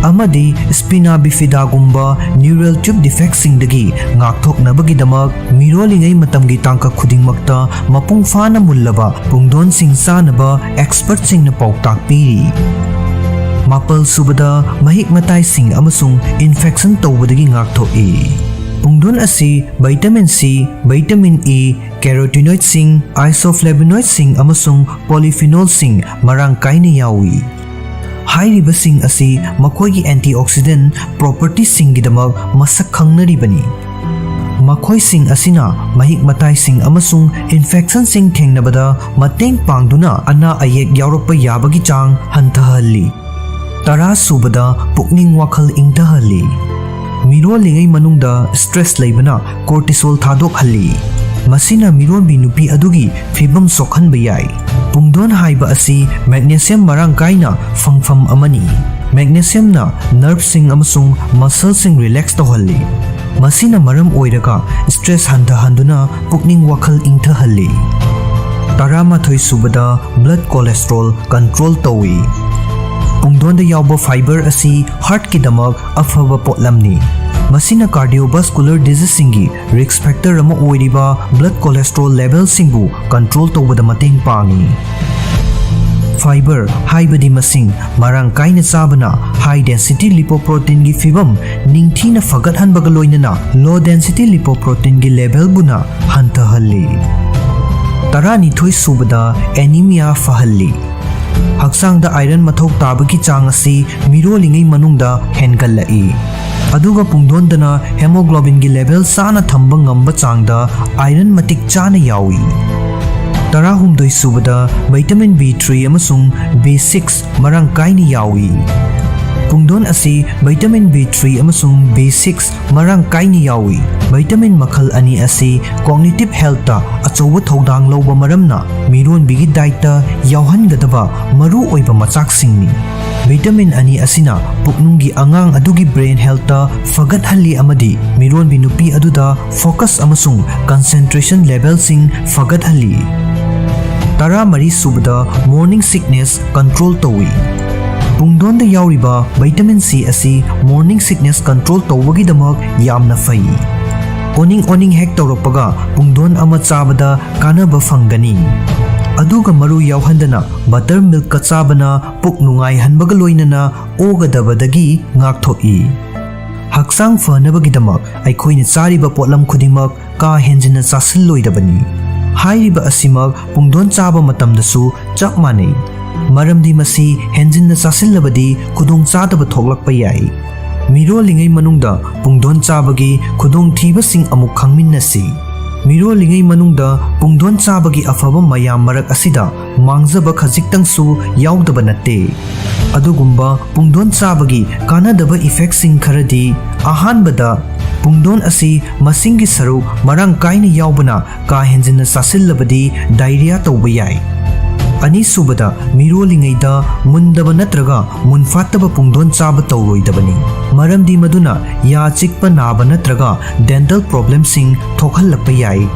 ꯑꯃꯗꯤ ꯁ꯭ꯄꯤꯅꯥ ꯕꯤꯐꯤꯗꯥꯒꯨꯝꯕ neural tube defectꯁꯤꯡꯗꯒꯤ ꯉꯥꯛꯊꯣꯛꯅꯕꯒꯤꯗꯃꯛ ꯃꯤꯔꯣꯜꯂꯤꯉꯩ ꯃꯇꯝꯒꯤ ꯇꯥꯡꯀꯛ ꯈꯨꯗꯤꯡꯃꯛꯇ ꯃꯄꯨꯡ ꯐꯥꯅ ꯃꯨꯜꯂꯕ ꯄꯨꯡꯗꯣꯟꯁꯤꯡ ꯆꯥꯅꯕ expertꯁꯤꯡꯅ ꯄꯥꯎꯇꯥꯛ ꯄꯤꯔꯤ꯫ ꯃꯥꯄꯜ ꯁꯨꯕꯗ, ꯃꯍꯤꯛ ꯃꯇꯥꯏꯁꯤꯡ ꯑꯃꯁꯨꯡ infection ꯇꯧꯕꯗꯒꯤ ꯉꯥꯛꯊꯣꯛꯏ꯫ ꯄꯨꯡꯗꯣꯟ ꯑꯁꯤ vitamin C, vitamin E, carotenoidꯁꯤꯡ, isoflavonoidꯁꯤꯡ ꯑꯃꯁꯨꯡ polyphenolꯁꯤꯡ ꯃꯔꯥꯡ ꯀꯥꯏꯅ ꯌꯥꯎꯏ꯫ ꯍꯥꯏꯔꯤꯕꯁꯤꯡ ꯑꯁꯤ ꯃꯈꯣꯏꯒꯤ antioxidant propertyꯁꯤꯡꯒꯤꯗꯃꯛ ꯃꯁꯛ ꯈꯪꯅꯔꯤꯕꯅꯤ꯫ ꯃꯈꯣꯏꯁꯤꯡ ꯑꯁꯤꯅ ꯃꯍꯤꯛ ꯃꯇꯥꯏꯁꯤꯡ ꯑꯃꯁꯨꯡ infectionꯁꯤꯡ ꯊꯦꯡꯅꯕꯗ ꯃꯇꯦꯡ ꯄꯥꯡꯗꯨꯅ ꯑꯅꯥ ꯑꯌꯦꯛ ꯌꯥꯎꯔꯛꯄ ꯌꯥꯕꯒꯤ ꯆꯥꯡ ꯍꯟꯊꯍꯜꯂꯤ꯫ ꯇꯔꯥ ꯁꯨꯕꯗ, ꯄꯨꯛꯅꯤꯡ ꯋꯥꯈꯜ ꯏꯪꯊꯍꯜꯂꯤ꯫ ꯃꯤꯔꯣꯜꯂꯤꯉꯩ ꯃꯅꯨꯡꯗ stress ꯂꯩꯕꯅ cortisol ꯊꯥꯗꯣꯛꯍꯜꯂꯤ꯫ ꯃꯁꯤꯅ ꯃꯤꯔꯣꯟꯕꯤ ꯅꯨꯄꯤ ꯑꯗꯨꯒꯤ ꯐꯤꯕꯝ ꯁꯣꯛꯍꯟꯕ ꯌꯥꯏ꯫ ꯄꯨꯡꯗꯣꯟ ꯍꯥꯏꯕ ꯑꯁꯤ magnesium ꯃꯔꯥꯡ ꯀꯥꯏꯅ ꯐꯪꯐꯝ ꯑꯃꯅꯤ꯫ Magnesiumꯅ nerveꯁꯤꯡ ꯑꯃꯁꯨꯡ muscleꯁꯤꯡ relax ꯇꯧꯍꯜꯂꯤ꯫ ꯃꯁꯤꯅ ꯃꯔꯝ ꯑꯣꯏꯔꯒ stress ꯍꯟꯊꯍꯟꯗꯨꯅ ꯄꯨꯛꯅꯤꯡ ꯋꯥꯈꯜ ꯏꯪꯊꯍꯜꯂꯤ꯫ ꯇꯔꯥꯃꯥꯊꯣꯏ ꯁꯨꯕꯗ, blood cholesterol control ꯇꯧꯏ꯫ ꯄꯨꯡꯗꯣꯟꯗ ꯌꯥꯎꯕ fiber ꯑꯁꯤ heartꯀꯤꯗꯃꯛ ꯑꯐꯕ ꯄꯣꯠꯂꯝꯅꯤ꯫ ꯃꯁꯤꯅ cardiovascular diseaseꯁꯤꯡꯒꯤ risk factor ꯑꯃ ꯑꯣꯏꯔꯤꯕ blood cholesterol levelꯁꯤꯡꯕꯨ control ꯇꯧꯕꯗ ꯃꯇꯦꯡ ꯄꯥꯡꯏ꯫ Fiber ꯍꯥꯏꯕꯗꯤ ꯃꯁꯤꯡ ꯃꯔꯥꯡ ꯀꯥꯏꯅ ꯆꯥꯕꯅ high density lipoproteinꯒꯤ ꯐꯤꯕꯝ ꯅꯤꯡꯊꯤꯅ ꯐꯒꯠꯍꯟꯕꯒ ꯂꯣꯏꯅꯅ low density lipoproteinꯒꯤ levelꯕꯨꯅ ꯍꯟꯊꯍꯜꯂꯤ꯫ ꯇꯔꯥꯅꯤꯊꯣꯏ ꯁꯨꯕꯗ, anemia ꯐꯍꯜꯂꯤ꯫ ꯍꯛꯆꯥꯡꯗ iron ꯃꯊꯧ ꯇꯥꯕꯒꯤ ꯆꯥꯡ ꯑꯁꯤ ꯃꯤꯔꯣꯜꯂꯤꯉꯩ ꯃꯅꯨꯡꯗ ꯍꯦꯟꯒꯠꯂꯛꯏ꯫ ꯑꯗꯨꯒ ꯄꯨꯡꯗꯣꯟꯗꯅ hemoglobinꯒꯤ level ꯆꯥꯅ ꯊꯝꯕ ꯉꯝꯕ ꯆꯥꯡꯗ iron ꯃꯇꯤꯛ ꯆꯥꯅ ꯌꯥꯎꯏ꯫ ꯇꯔꯥꯍꯨꯝꯗꯣꯏ ꯁꯨꯕꯗ, vitamin B three ꯑꯃꯁꯨꯡ B six ꯃꯔꯥꯡ ꯀꯥꯏꯅ ꯌꯥꯎꯏ꯫ ꯄꯨꯡꯗꯣꯟ ꯑꯁꯤ vitamin B three ꯑꯃꯁꯨꯡ B six ꯃꯔꯥꯡ ꯀꯥꯏꯅ ꯌꯥꯎꯏ꯫ Vitamin ꯃꯈꯜ ꯑꯅꯤ ꯑꯁꯤ cognitive healthꯇ ꯑꯆꯧꯕ ꯊꯧꯗꯥꯡ ꯂꯧꯕ ꯃꯔꯝꯅ ꯃꯤꯔꯣꯟꯕꯤꯒꯤ dietꯇ ꯌꯥꯎꯍꯟꯒꯗꯕ ꯃꯔꯨꯑꯣꯏꯕ ꯃꯆꯥꯛꯁꯤꯡꯅꯤ꯫ Vitamin ꯑꯅꯤ ꯑꯁꯤꯅ ꯄꯨꯛꯅꯨꯡꯒꯤ ꯑꯉꯥꯡ ꯑꯗꯨꯒꯤ brain healthꯇ ꯐꯒꯠꯍꯜꯂꯤ ꯑꯃꯗꯤ ꯃꯤꯔꯣꯟꯕꯤ ꯅꯨꯄꯤ ꯑꯗꯨꯗ focus ꯑꯃꯁꯨꯡ concentration levelꯁꯤꯡ ꯐꯒꯠꯍꯜꯂꯤ꯫ ꯇꯔꯥꯃꯔꯤ ꯁꯨꯕꯗ, morning sickness control ꯇꯧꯏ꯫ ꯄꯨꯡꯗꯣꯟꯗ ꯌꯥꯎꯔꯤꯕ vitamin C ꯑꯁꯤ morning sickness control ꯇꯧꯕꯒꯤꯗꯃꯛ ꯌꯥꯝꯅ ꯐꯩ꯫ ꯑꯣꯅꯤꯡ ꯑꯣꯅꯤꯡ ꯍꯦꯛ ꯇꯧꯔꯛꯄꯒ ꯄꯨꯡꯗꯣꯟ ꯑꯃ ꯆꯥꯕꯗ ꯀꯥꯟꯅꯕ ꯐꯪꯒꯅꯤ꯫ ꯑꯗꯨꯒ ꯃꯔꯨ ꯌꯥꯎꯍꯟꯗꯅ butter milkꯀ ꯆꯥꯕꯅ ꯄꯨꯛ ꯅꯨꯡꯉꯥꯏꯍꯟꯕꯒ ꯂꯣꯏꯅꯅ ꯑꯣꯒꯗꯕꯗꯒꯤ ꯉꯥꯛꯊꯣꯛꯏ꯫ ꯍꯛꯆꯥꯡ ꯐꯅꯕꯒꯤꯗꯃꯛ ꯑꯩꯈꯣꯏꯅ ꯆꯥꯔꯤꯕ ꯄꯣꯠꯂꯝ ꯈꯨꯗꯤꯡꯃꯛ ꯀꯥ ꯍꯦꯟꯖꯤꯟꯅ ꯆꯥꯁꯤꯜꯂꯣꯏꯗꯕꯅꯤ꯫ ꯍꯥꯏꯔꯤꯕ ꯑꯁꯤꯃꯛ ꯄꯨꯡꯗꯣꯟ ꯆꯥꯕ ꯃꯇꯝꯗꯁꯨ ꯆꯞ ꯃꯥꯟꯅꯩ꯫ ꯃꯔꯝꯗꯤ ꯃꯁꯤ ꯍꯦꯟꯖꯤꯟꯅ ꯆꯥꯁꯤꯜꯂꯕꯗꯤ ꯈꯨꯗꯣꯡꯆꯥꯗꯕ ꯊꯣꯛꯂꯛꯄ ꯌꯥꯏ꯫ ꯃꯤꯔꯣꯜꯂꯤꯉꯩ ꯃꯅꯨꯡꯗ ꯄꯨꯡꯗꯣꯟ ꯆꯥꯕꯒꯤ ꯈꯨꯗꯣꯡꯊꯤꯕꯁꯤꯡ ꯑꯃꯨꯛ ꯈꯪꯃꯤꯟꯅꯁꯤ꯫ ꯃꯤꯔꯣꯜꯂꯤꯉꯩ ꯃꯅꯨꯡꯗ ꯄꯨꯡꯗꯣꯟ ꯆꯥꯕꯒꯤ ꯑꯐꯕ ꯃꯌꯥꯝ ꯃꯔꯛ ꯑꯁꯤꯗ ꯃꯥꯡꯖꯕ ꯈꯖꯤꯛꯇꯪꯁꯨ ꯌꯥꯎꯗꯕ ꯅꯠꯇꯦ꯫ ꯑꯗꯨꯒꯨꯝꯕ ꯄꯨꯡꯗꯣꯟ ꯆꯥꯕꯒꯤ ꯀꯥꯟꯅꯗꯕ effectꯁꯤꯡ ꯈꯔꯗꯤ, ꯑꯍꯥꯟꯕꯗ, ꯄꯨꯡꯗꯣꯟ ꯑꯁꯤ ꯃꯁꯤꯡꯒꯤ ꯁꯔꯨꯛ ꯃꯔꯥꯡ ꯀꯥꯏꯅ ꯌꯥꯎꯕꯅ ꯀꯥ ꯍꯦꯟꯖꯤꯟꯅ ꯆꯥꯁꯤꯜꯂꯕꯗꯤ diarrhea ꯇꯧꯕ ꯌꯥꯏ꯫ ꯑꯅꯤꯁꯨꯕꯗ, ꯃꯤꯔꯣꯜꯂꯤꯉꯩꯗ ꯃꯨꯟꯗꯕ ꯅꯠꯇ꯭ꯔꯒ ꯃꯨꯟꯐꯥꯠꯇꯕ ꯄꯨꯡꯗꯣꯟ ꯆꯥꯕ ꯇꯧꯔꯣꯏꯗꯕꯅꯤ, ꯃꯔꯝꯗꯤ ꯃꯗꯨꯅ ꯌꯥ ꯆꯤꯛꯄ ꯅꯥꯕ ꯅꯠꯇ꯭ꯔꯒ dental problemꯁꯤꯡ ꯊꯣꯛꯍꯜꯂꯛꯄ ꯌꯥꯏ꯫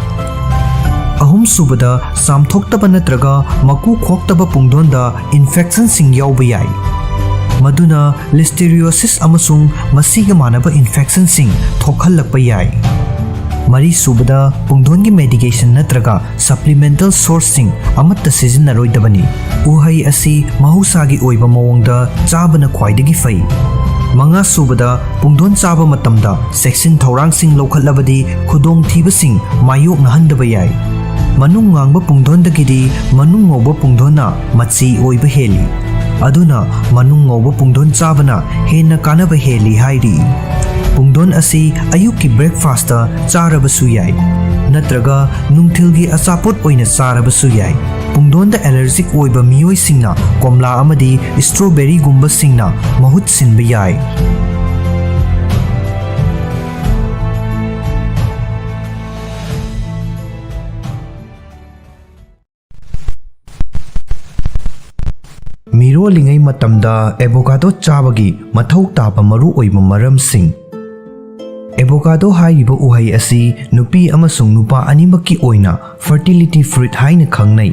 ꯑꯍꯨꯝꯁꯨꯕꯗ, ꯆꯥꯝꯊꯣꯛꯇꯕ ꯅꯠꯇ꯭ꯔꯒ ꯃꯀꯨ ꯈꯣꯛꯇꯕ ꯄꯨꯡꯗꯣꯟꯗ infectionꯁꯤꯡ ꯌꯥꯎꯕ ꯌꯥꯏ, ꯃꯗꯨꯅ listeriosis ꯑꯃꯁꯨꯡ ꯃꯁꯤꯒ ꯃꯥꯟꯅꯕ infectionꯁꯤꯡ ꯊꯣꯛꯍꯜꯂꯛꯄ ꯌꯥꯏ꯫ ꯃꯔꯤꯁꯨꯕꯗ, ꯄꯨꯡꯗꯣꯟꯒꯤ medication ꯅꯠꯇ꯭ꯔꯒ supplemental sourceꯁꯤꯡ ꯑꯃꯠꯇ ꯁꯤꯖꯤꯟꯅꯔꯣꯏꯗꯕꯅꯤ꯫ ꯎꯍꯩ ꯑꯁꯤ ꯃꯍꯧꯁꯥꯒꯤ ꯑꯣꯏꯕ ꯃꯑꯣꯡꯗ ꯆꯥꯕꯅ ꯈ꯭ꯋꯥꯏꯗꯒꯤ ꯐꯩ꯫ ꯃꯉꯥꯁꯨꯕꯗ, ꯄꯨꯡꯗꯣꯟ ꯆꯥꯕ ꯃꯇꯝꯗ ꯆꯦꯛꯁꯤꯟ ꯊꯧꯔꯥꯡꯁꯤꯡ ꯂꯧꯈꯠꯂꯕꯗꯤ ꯈꯨꯗꯣꯡꯊꯤꯕꯁꯤꯡ ꯃꯥꯌꯣꯛꯅꯍꯟꯗꯕ ꯌꯥꯏ꯫ ꯃꯅꯨꯡ ꯉꯥꯡꯕ ꯄꯨꯡꯗꯣꯟꯗꯒꯤꯗꯤ ꯃꯅꯨꯡ ꯉꯧꯕ ꯄꯨꯡꯗꯣꯟꯅ ꯃꯆꯤ ꯑꯣꯏꯕ ꯍꯦꯜꯂꯤ꯫ ꯑꯗꯨꯅ ꯃꯅꯨꯡ ꯉꯧꯕ ꯄꯨꯡꯗꯣꯟ ꯆꯥꯕꯅ ꯍꯦꯟꯅ ꯀꯥꯟꯅꯕ ꯍꯦꯜꯂꯤ ꯍꯥꯏꯔꯤ꯫ ꯄꯨꯡꯗꯣꯟ ꯑꯁꯤ ꯑꯌꯨꯛꯀꯤ breakfastꯇ ꯆꯥꯔꯕꯁꯨ ꯌꯥꯏ, ꯅꯠꯇ꯭ꯔꯒ ꯅꯨꯡꯊꯤꯜꯒꯤ ꯑꯆꯥꯄꯣꯠ ꯑꯣꯏꯅ ꯆꯥꯔꯕꯁꯨ ꯌꯥꯏ꯫ ꯄꯨꯡꯗꯣꯟꯗ allergic ꯑꯣꯏꯕ ꯃꯤꯑꯣꯏꯁꯤꯡꯅ ꯀꯣꯝꯂꯥ ꯑꯃꯗꯤ strawberryꯒꯨꯝꯕꯁꯤꯡꯅ ꯃꯍꯨꯠ ꯁꯤꯟꯕ ꯌꯥꯏ꯫ ꯃꯤꯔꯣꯜꯂꯤꯉꯩ ꯃꯇꯝꯗ avocado ꯆꯥꯕꯒꯤ ꯃꯊꯧ ꯇꯥꯕ ꯃꯔꯨꯑꯣꯏꯕ ꯃꯔꯝꯁꯤꯡ꯫ Avocado ꯍꯥꯏꯔꯤꯕ ꯎꯍꯩ ꯑꯁꯤ ꯅꯨꯄꯤ ꯑꯃꯁꯨꯡ ꯅꯨꯄꯥ ꯑꯅꯤꯃꯛꯀꯤ ꯑꯣꯏꯅ fertility fruit ꯍꯥꯏꯅ ꯈꯪꯅꯩ꯫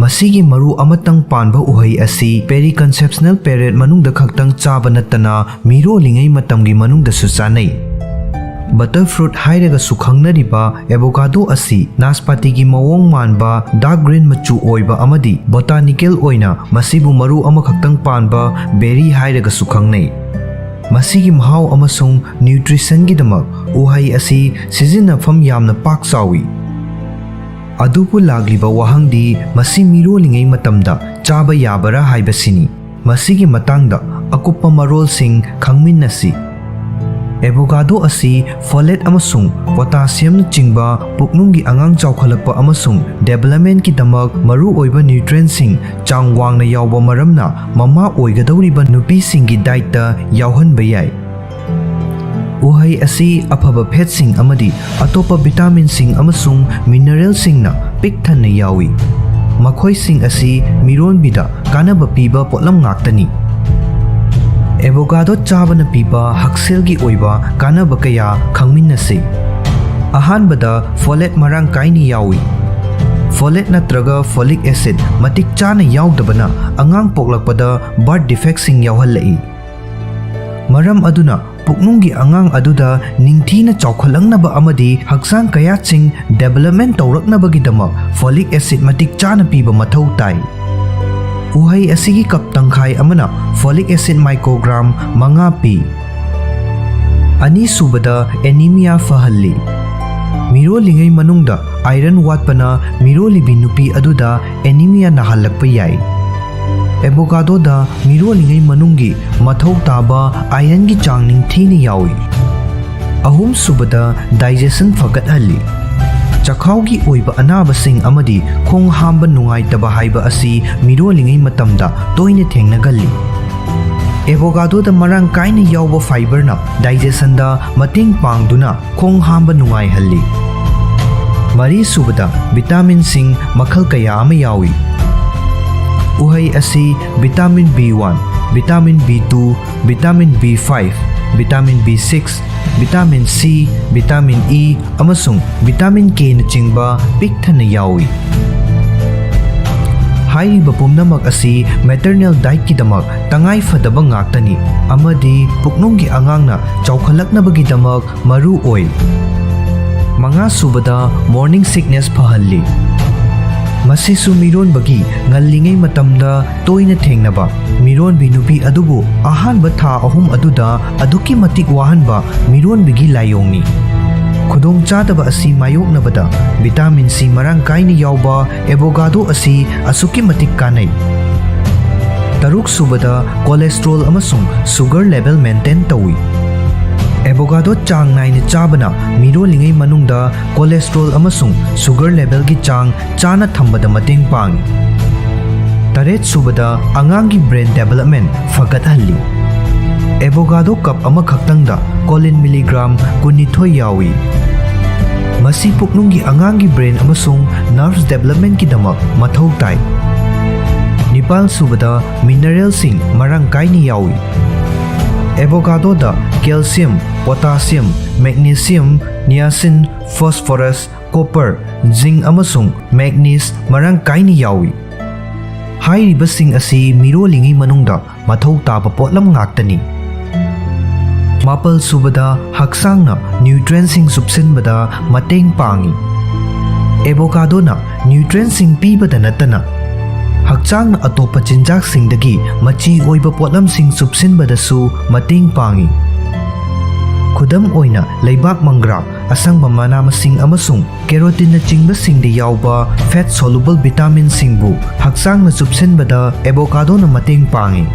ꯃꯁꯤꯒꯤ ꯃꯔꯨ ꯑꯃꯇꯪ ꯄꯥꯟꯕ ꯎꯍꯩ ꯑꯁꯤ periconceptional period ꯃꯅꯨꯡꯗ ꯈꯛꯇꯪ ꯆꯥꯕ ꯅꯠꯇꯅ ꯃꯤꯔꯣꯜꯂꯤꯉꯩ ꯃꯇꯝꯒꯤ ꯃꯅꯨꯡꯗꯁꯨ ꯆꯥꯅꯩ꯫ Butter fruit ꯍꯥꯏꯔꯒꯁꯨ ꯈꯪꯅꯔꯤꯕ avocado ꯑꯁꯤ ꯅꯥꯁꯄꯥꯇꯤꯒꯤ ꯃꯑꯣꯡ ꯃꯥꯟꯕ dark green ꯃꯆꯨ ꯑꯣꯏꯕ ꯑꯃꯗꯤ botanical ꯑꯣꯏꯅ ꯃꯁꯤꯕꯨ ꯃꯔꯨ ꯑꯃꯈꯛꯇꯪ ꯄꯥꯟꯕ berry ꯍꯥꯏꯔꯒꯁꯨ ꯈꯪꯅꯩ꯫ ꯃꯁꯤꯒꯤ ꯃꯍꯥꯎ ꯑꯃꯁꯨꯡ nutritionꯒꯤꯗꯃꯛ ꯎꯍꯩ ꯑꯁꯤ ꯁꯤꯖꯤꯟꯅꯐꯝ ꯌꯥꯝꯅ ꯄꯥꯛ ꯆꯥꯎꯏ꯫ ꯑꯗꯨꯕꯨ ꯂꯥꯛꯂꯤꯕ ꯋꯥꯍꯪꯗꯤ, ꯃꯁꯤ ꯃꯤꯔꯣꯜꯂꯤꯉꯩ ꯃꯇꯝꯗ ꯆꯥꯕ ꯌꯥꯕꯔꯥ ꯍꯥꯏꯕꯁꯤꯅꯤ꯫ ꯃꯁꯤꯒꯤ ꯃꯇꯥꯡꯗ ꯑꯀꯨꯞꯄ ꯃꯔꯣꯜꯁꯤꯡ ꯈꯪꯃꯤꯟꯅꯁꯤ꯫ Avocado ꯑꯁꯤ folate ꯑꯃꯁꯨꯡ potassiumꯅꯆꯤꯡꯕ ꯄꯨꯛꯅꯨꯡꯒꯤ ꯑꯉꯥꯡ ꯆꯥꯎꯈꯠꯂꯛꯄ ꯑꯃꯁꯨꯡ developmentꯀꯤꯗꯃꯛ ꯃꯔꯨꯑꯣꯏꯕ nutrientꯁꯤꯡ ꯆꯥꯡ ꯋꯥꯡꯅ ꯌꯥꯎꯕ ꯃꯔꯝꯅ ꯃꯃꯥ ꯑꯣꯏꯒꯗꯧꯔꯤꯕ ꯅꯨꯄꯤꯁꯤꯡꯒꯤ dietꯇ ꯌꯥꯎꯍꯟꯕ ꯌꯥꯏ꯫ ꯎꯍꯩ ꯑꯁꯤ ꯑꯐꯕ fatꯁꯤꯡ ꯑꯃꯗꯤ ꯑꯇꯣꯞꯄ vitaminꯁꯤꯡ ꯑꯃꯁꯨꯡ mineralꯁꯤꯡꯅ ꯄꯤꯛ ꯊꯟꯅ ꯌꯥꯎꯏ꯫ ꯃꯈꯣꯏꯁꯤꯡ ꯑꯁꯤ ꯃꯤꯔꯣꯟꯕꯤꯗ ꯀꯥꯟꯅꯕ ꯄꯤꯕ ꯄꯣꯠꯂꯝ ꯉꯥꯛꯇꯅꯤ꯫ Avocado ꯆꯥꯕꯅ ꯄꯤꯕ ꯍꯛꯁꯦꯜꯒꯤ ꯑꯣꯏꯕ ꯀꯥꯟꯅꯕ ꯀꯌꯥ ꯈꯪꯃꯤꯟꯅꯁꯤ꯫ ꯑꯍꯥꯟꯕꯗ, folate ꯃꯔꯥꯡ ꯀꯥꯏꯅ ꯌꯥꯎꯏ꯫ Folate ꯅꯠꯇ꯭ꯔꯒ folic acid ꯃꯇꯤꯛ ꯆꯥꯅ ꯌꯥꯎꯗꯕꯅ ꯑꯉꯥꯡ ꯄꯣꯛꯂꯛꯄꯗ birth defectꯁꯤꯡ ꯌꯥꯎꯍꯜꯂꯛꯏ꯫ ꯃꯔꯝ ꯑꯗꯨꯅ ꯄꯨꯛꯅꯨꯡꯒꯤ ꯑꯉꯥꯡ ꯑꯗꯨꯗ ꯅꯤꯡꯊꯤꯅ ꯆꯥꯎꯈꯠꯂꯛꯅꯕ ꯑꯃꯗꯤ ꯍꯛꯆꯥꯡ ꯀꯌꯥꯠꯁꯤꯡ development ꯇꯧꯔꯛꯅꯕꯒꯤꯗꯃꯛ folic acid ꯃꯇꯤꯛ ꯆꯥꯅ ꯄꯤꯕ ꯃꯊꯧ ꯇꯥꯏ꯫ ꯎꯍꯩ ꯑꯁꯤꯒꯤ cup ꯇꯪꯈꯥꯏ ꯑꯃꯅ folic acid microgram ꯃꯉꯥ ꯄꯤ꯫ ꯑꯅꯤꯁꯨꯕꯗ, anemia ꯐꯍꯜꯂꯤ꯫ ꯃꯤꯔꯣꯜꯂꯤꯉꯩ ꯃꯅꯨꯡꯗ iron ꯋꯥꯠꯄꯅ ꯃꯤꯔꯣꯜꯂꯤꯕꯤ ꯅꯨꯄꯤ ꯑꯗꯨꯗ anemia ꯅꯥꯍꯜꯂꯛꯄ ꯌꯥꯏ꯫ Avocadoꯗ ꯃꯤꯔꯣꯜꯂꯤꯉꯩ ꯃꯅꯨꯡꯒꯤ ꯃꯊꯧ ꯇꯥꯕ ironꯒꯤ ꯆꯥꯡ ꯅꯤꯡꯊꯤꯅ ꯌꯥꯎꯏ꯫ ꯑꯍꯨꯝꯁꯨꯕꯗ, digestion ꯐꯒꯠꯍꯜꯂꯤ꯫ ꯆꯈꯥꯎꯒꯤ ꯑꯣꯏꯕ ꯑꯅꯥꯕꯁꯤꯡ ꯑꯃꯗꯤ ꯈꯣꯡ ꯍꯥꯝꯕ ꯅꯨꯡꯉꯥꯏꯇꯕ ꯍꯥꯏꯕ ꯑꯁꯤ ꯃꯤꯔꯣꯜꯂꯤꯉꯩ ꯃꯇꯝꯗ ꯇꯣꯏꯅ ꯊꯦꯡꯅꯒꯜꯂꯤ꯫ Avocadoꯗ ꯃꯔꯥꯡ ꯀꯥꯏꯅ ꯌꯥꯎꯕ fiberꯅ digestionꯗ ꯃꯇꯦꯡ ꯄꯥꯡꯗꯨꯅ ꯈꯣꯡ ꯍꯥꯝꯕ ꯅꯨꯡꯉꯥꯏꯍꯜꯂꯤ꯫ ꯃꯔꯤꯁꯨꯕꯗ, vitaminꯁꯤꯡ ꯃꯈꯜ ꯀꯌꯥ ꯑꯃ ꯌꯥꯎꯏ꯫ ꯎꯍꯩ ꯑꯁꯤ vitamin B one, vitamin B two, vitamin B five, vitamin B six, vitamin C, vitamin E ꯑꯃꯁꯨꯡ vitamin Kꯅꯆꯤꯡꯕ ꯄꯤꯛ ꯊꯟꯅ ꯌꯥꯎꯏ꯫ ꯍꯥꯏꯔꯤꯕ ꯄꯨꯝꯅꯃꯛ ꯑꯁꯤ ꯃꯦꯇꯔꯅꯦꯜ ꯗꯥꯏꯠꯀꯤꯗꯃꯛ ꯇꯉꯥꯏ ꯐꯗꯕ ꯉꯥꯛꯇꯅꯤ ꯑꯃꯗꯤ ꯄꯨꯛꯅꯨꯡꯒꯤ ꯑꯉꯥꯡꯅ ꯆꯥꯎꯈꯠꯂꯛꯅꯕꯒꯤꯗꯃꯛ ꯃꯔꯨ ꯑꯣꯏ꯫ ꯃꯉꯥ ꯁꯨꯕꯗ, ꯃꯣꯔꯅꯤꯡ ꯁꯤꯛꯅꯦꯁ ꯐꯍꯜꯂꯤ꯫ ꯃꯁꯤꯁꯨ ꯃꯤꯔꯣꯟꯕꯒꯤ ꯉꯜꯂꯤꯉꯩ ꯃꯇꯝꯗ ꯇꯣꯏꯅ ꯊꯦꯡꯅꯕ ꯃꯤꯔꯣꯟꯕꯤ ꯅꯨꯄꯤ ꯑꯗꯨꯕꯨ ꯑꯍꯥꯟꯕ ꯊꯥ ꯑꯍꯨꯝ ꯑꯗꯨꯗ ꯑꯗꯨꯛꯀꯤ ꯃꯇꯤꯛ ꯋꯥꯍꯟꯕ ꯃꯤꯔꯣꯟꯕꯤꯒꯤ ꯂꯥꯏꯑꯣꯡꯅꯤ꯫ ꯈꯨꯗꯣꯡꯆꯥꯗꯕ ꯑꯁꯤ ꯃꯥꯌꯣꯛꯅꯕꯗ ꯚꯤꯇꯥꯃꯤꯟ ꯁꯤ ꯃꯔꯥꯡ ꯀꯥꯏꯅ ꯌꯥꯎꯕ ꯑꯦꯕꯣꯒꯥꯗꯣ ꯑꯁꯤ ꯑꯁꯨꯛꯀꯤ ꯃꯇꯤꯛ ꯀꯥꯟꯅꯩ꯫ ꯇꯔꯨꯛ ꯁꯨꯕꯗ, ꯀꯣꯂꯦꯁꯇ꯭ꯔꯣꯜ ꯑꯃꯁꯨꯡ ꯁꯨꯒꯔ ꯂꯦꯚꯦꯜ ꯃꯦꯟꯇꯦꯟ ꯇꯧꯏ꯫ ꯑꯦꯕꯣꯒꯥꯗꯣ ꯆꯥꯡ ꯅꯥꯏꯅ ꯆꯥꯕꯅ ꯃꯤꯔꯣꯜꯂꯤꯉꯩ ꯃꯅꯨꯡꯗ ꯀꯣꯂꯦꯁꯇ꯭ꯔꯣꯜ ꯑꯃꯁꯨꯡ ꯁꯨꯒꯔ ꯂꯦꯚꯦꯜꯒꯤ ꯆꯥꯡ ꯆꯥꯅ ꯊꯝꯕꯗ ꯃꯇꯦꯡ ꯄꯥꯡꯏ꯫ ꯇꯔꯦꯠ ꯁꯨꯕꯗ, ꯑꯉꯥꯡꯒꯤ ꯕ꯭ꯔꯦꯟ ꯗꯦꯚꯦꯂꯞꯃꯦꯟ ꯐꯒꯠꯍꯜꯂꯤ꯫ ꯑꯦꯕꯣꯒꯥꯗꯣ ꯀꯞ ꯑꯃꯈꯛꯇꯪꯗ ꯀꯣꯂꯤꯟ ꯃꯤꯂꯤꯒ꯭ꯔꯥꯝ ꯀꯨꯟꯅꯤꯊꯣꯏ ꯌꯥꯎꯏ꯫ ꯃꯁꯤ ꯄꯨꯛꯅꯨꯡꯒꯤ ꯑꯉꯥꯡꯒꯤ ꯕ꯭ꯔꯦꯟ ꯑꯃꯁꯨꯡ ꯅꯔꯚꯁ ꯗꯦꯚꯦꯂꯞꯃꯦꯟꯒꯤꯗꯃꯛ ꯃꯊꯧ ꯇꯥꯏ꯫ ꯅꯤꯄꯥꯜ ꯁꯨꯕꯗ, ꯃꯤꯅꯔꯦꯜꯁꯤꯡ ꯃꯔꯥꯡ ꯀꯥꯏꯅ ꯌꯥꯎꯏ꯫ ꯑꯦꯕꯣꯒꯥꯗꯣꯗ ꯀꯦꯜꯁꯤꯌꯝ, ꯄꯣꯇꯥꯁꯤꯌꯝ, ꯃꯦꯒꯅꯦꯁꯤꯌꯝ, ꯅꯤꯌꯥꯁꯤꯟ, ꯐꯣꯁꯐꯣꯔꯁ, ꯀꯣꯄꯔ, ꯖꯤꯡ ꯑꯃꯁꯨꯡ ꯃꯦꯒꯅꯤꯁ ꯃꯔꯥꯡ ꯀꯥꯏꯅ ꯌꯥꯎꯏ꯫ ꯍꯥꯏꯔꯤꯕꯁꯤꯡ ꯑꯁꯤ ꯃꯤꯔꯣꯜꯂꯤꯉꯩ ꯃꯅꯨꯡꯗ ꯃꯊꯧ ꯇꯥꯕ ꯄꯣꯠꯂꯝ ꯉꯥꯛꯇꯅꯤ꯫ ꯃꯥꯄꯜ ꯁꯨꯕꯗ, ꯍꯛꯆꯥꯡꯅ ꯅ꯭ꯌꯨꯇ꯭ꯔꯦꯟꯁꯤꯡ ꯆꯨꯞꯁꯤꯟꯕꯗ ꯃꯇꯦꯡ ꯄꯥꯡꯏ꯫ ꯑꯦꯕꯣꯀꯥꯗꯣꯅ ꯅ꯭ꯌꯨꯇ꯭ꯔꯦꯟꯁꯤꯡ ꯄꯤꯕꯗ ꯅꯠꯇꯅ ꯍꯛꯆꯥꯡꯅ ꯑꯇꯣꯞꯄ ꯆꯤꯟꯖꯥꯛꯁꯤꯡꯗꯒꯤ ꯃꯆꯤ ꯑꯣꯏꯕ ꯄꯣꯠꯂꯝꯁꯤꯡ ꯆꯨꯞꯁꯤꯟꯕꯗꯁꯨ ꯃꯇꯦꯡ ꯄꯥꯡꯏ꯫ ꯈꯨꯗꯝ ꯑꯣꯏꯅ, ꯂꯩꯕꯥꯛ ꯃꯪꯒ꯭ꯔꯥ, ꯑꯁꯪꯕ ꯃꯅꯥ ꯃꯁꯤꯡ ꯑꯃꯁꯨꯡ ꯀꯦꯔꯣꯇꯤꯟꯅꯆꯤꯡꯕꯁꯤꯡꯗ ꯌꯥꯎꯕ ꯐꯦꯠ ꯁꯣꯂꯨꯕꯜ ꯚꯤꯇꯥꯃꯤꯟꯁꯤꯡꯕꯨ ꯍꯛꯆꯥꯡꯅ ꯆꯨꯞꯁꯤꯟꯕꯗ ꯑꯦꯕꯣꯀꯥꯗꯣꯅ ꯃꯇꯦꯡ ꯄꯥꯡꯏ꯫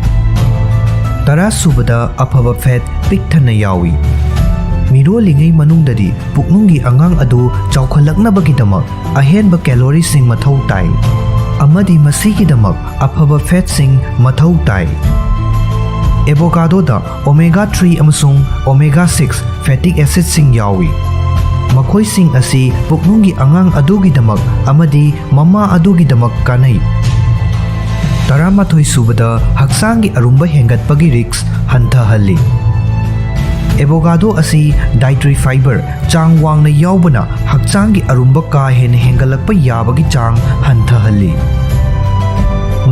ꯇꯔꯥ ꯁꯨꯕꯗ, ꯑꯐꯕ ꯐꯦꯠ ꯄꯤꯛ ꯊꯟꯅ ꯌꯥꯎꯏ꯫ ꯃꯤꯔꯣꯜꯂꯤꯉꯩ ꯃꯅꯨꯡꯗꯗꯤ ꯄꯨꯛꯅꯨꯡꯒꯤ ꯑꯉꯥꯡ ꯑꯗꯨ ꯆꯥꯎꯈꯠꯂꯛꯅꯕꯒꯤꯗꯃꯛ ꯑꯍꯦꯟꯕ ꯀꯦꯂꯣꯔꯤꯁꯤꯡ ꯃꯊꯧ ꯇꯥꯏ, ꯑꯃꯗꯤ ꯃꯁꯤꯒꯤꯗꯃꯛ ꯑꯐꯕ ꯐꯦꯠꯁꯤꯡ ꯃꯊꯧ ꯇꯥꯏ꯫ ꯑꯦꯕꯣꯀꯥꯗꯣꯗ ꯑꯣꯃꯦꯒꯥ ꯊ꯭ꯔꯤ ꯑꯃꯁꯨꯡ ꯑꯣꯃꯦꯒꯥ ꯁꯤꯛꯁ ꯐꯦꯇꯤꯛ ꯑꯦꯁꯤꯗꯁꯤꯡ ꯌꯥꯎꯏ꯫ ꯃꯈꯣꯏꯁꯤꯡ ꯑꯁꯤ ꯄꯨꯛꯅꯨꯡꯒꯤ ꯑꯉꯥꯡ ꯑꯗꯨꯒꯤꯗꯃꯛ ꯑꯃꯗꯤ ꯃꯃꯥ ꯑꯗꯨꯒꯤꯗꯃꯛ ꯀꯥꯟꯅꯩ꯫ ꯇꯔꯥꯃꯥꯊꯣꯏ ꯁꯨꯕꯗ, ꯍꯛꯆꯥꯡꯒꯤ ꯑꯔꯨꯝꯕ ꯍꯦꯟꯒꯠꯄꯒꯤ ꯔꯤꯁ꯭ꯛ ꯍꯟꯊꯍꯜꯂꯤ꯫ ꯑꯦꯕꯣꯀꯥꯗꯣ ꯑꯁꯤ ꯗꯥꯏꯇꯔꯤ ꯐꯥꯏꯕꯔ ꯆꯥꯡ ꯋꯥꯡꯅ ꯌꯥꯎꯕꯅ ꯍꯛꯆꯥꯡꯒꯤ ꯑꯔꯨꯝꯕ ꯀꯥ ꯍꯦꯟꯅ ꯍꯦꯟꯒꯠꯂꯛꯄ ꯌꯥꯕꯒꯤ ꯆꯥꯡ ꯍꯟꯊꯍꯜꯂꯤ꯫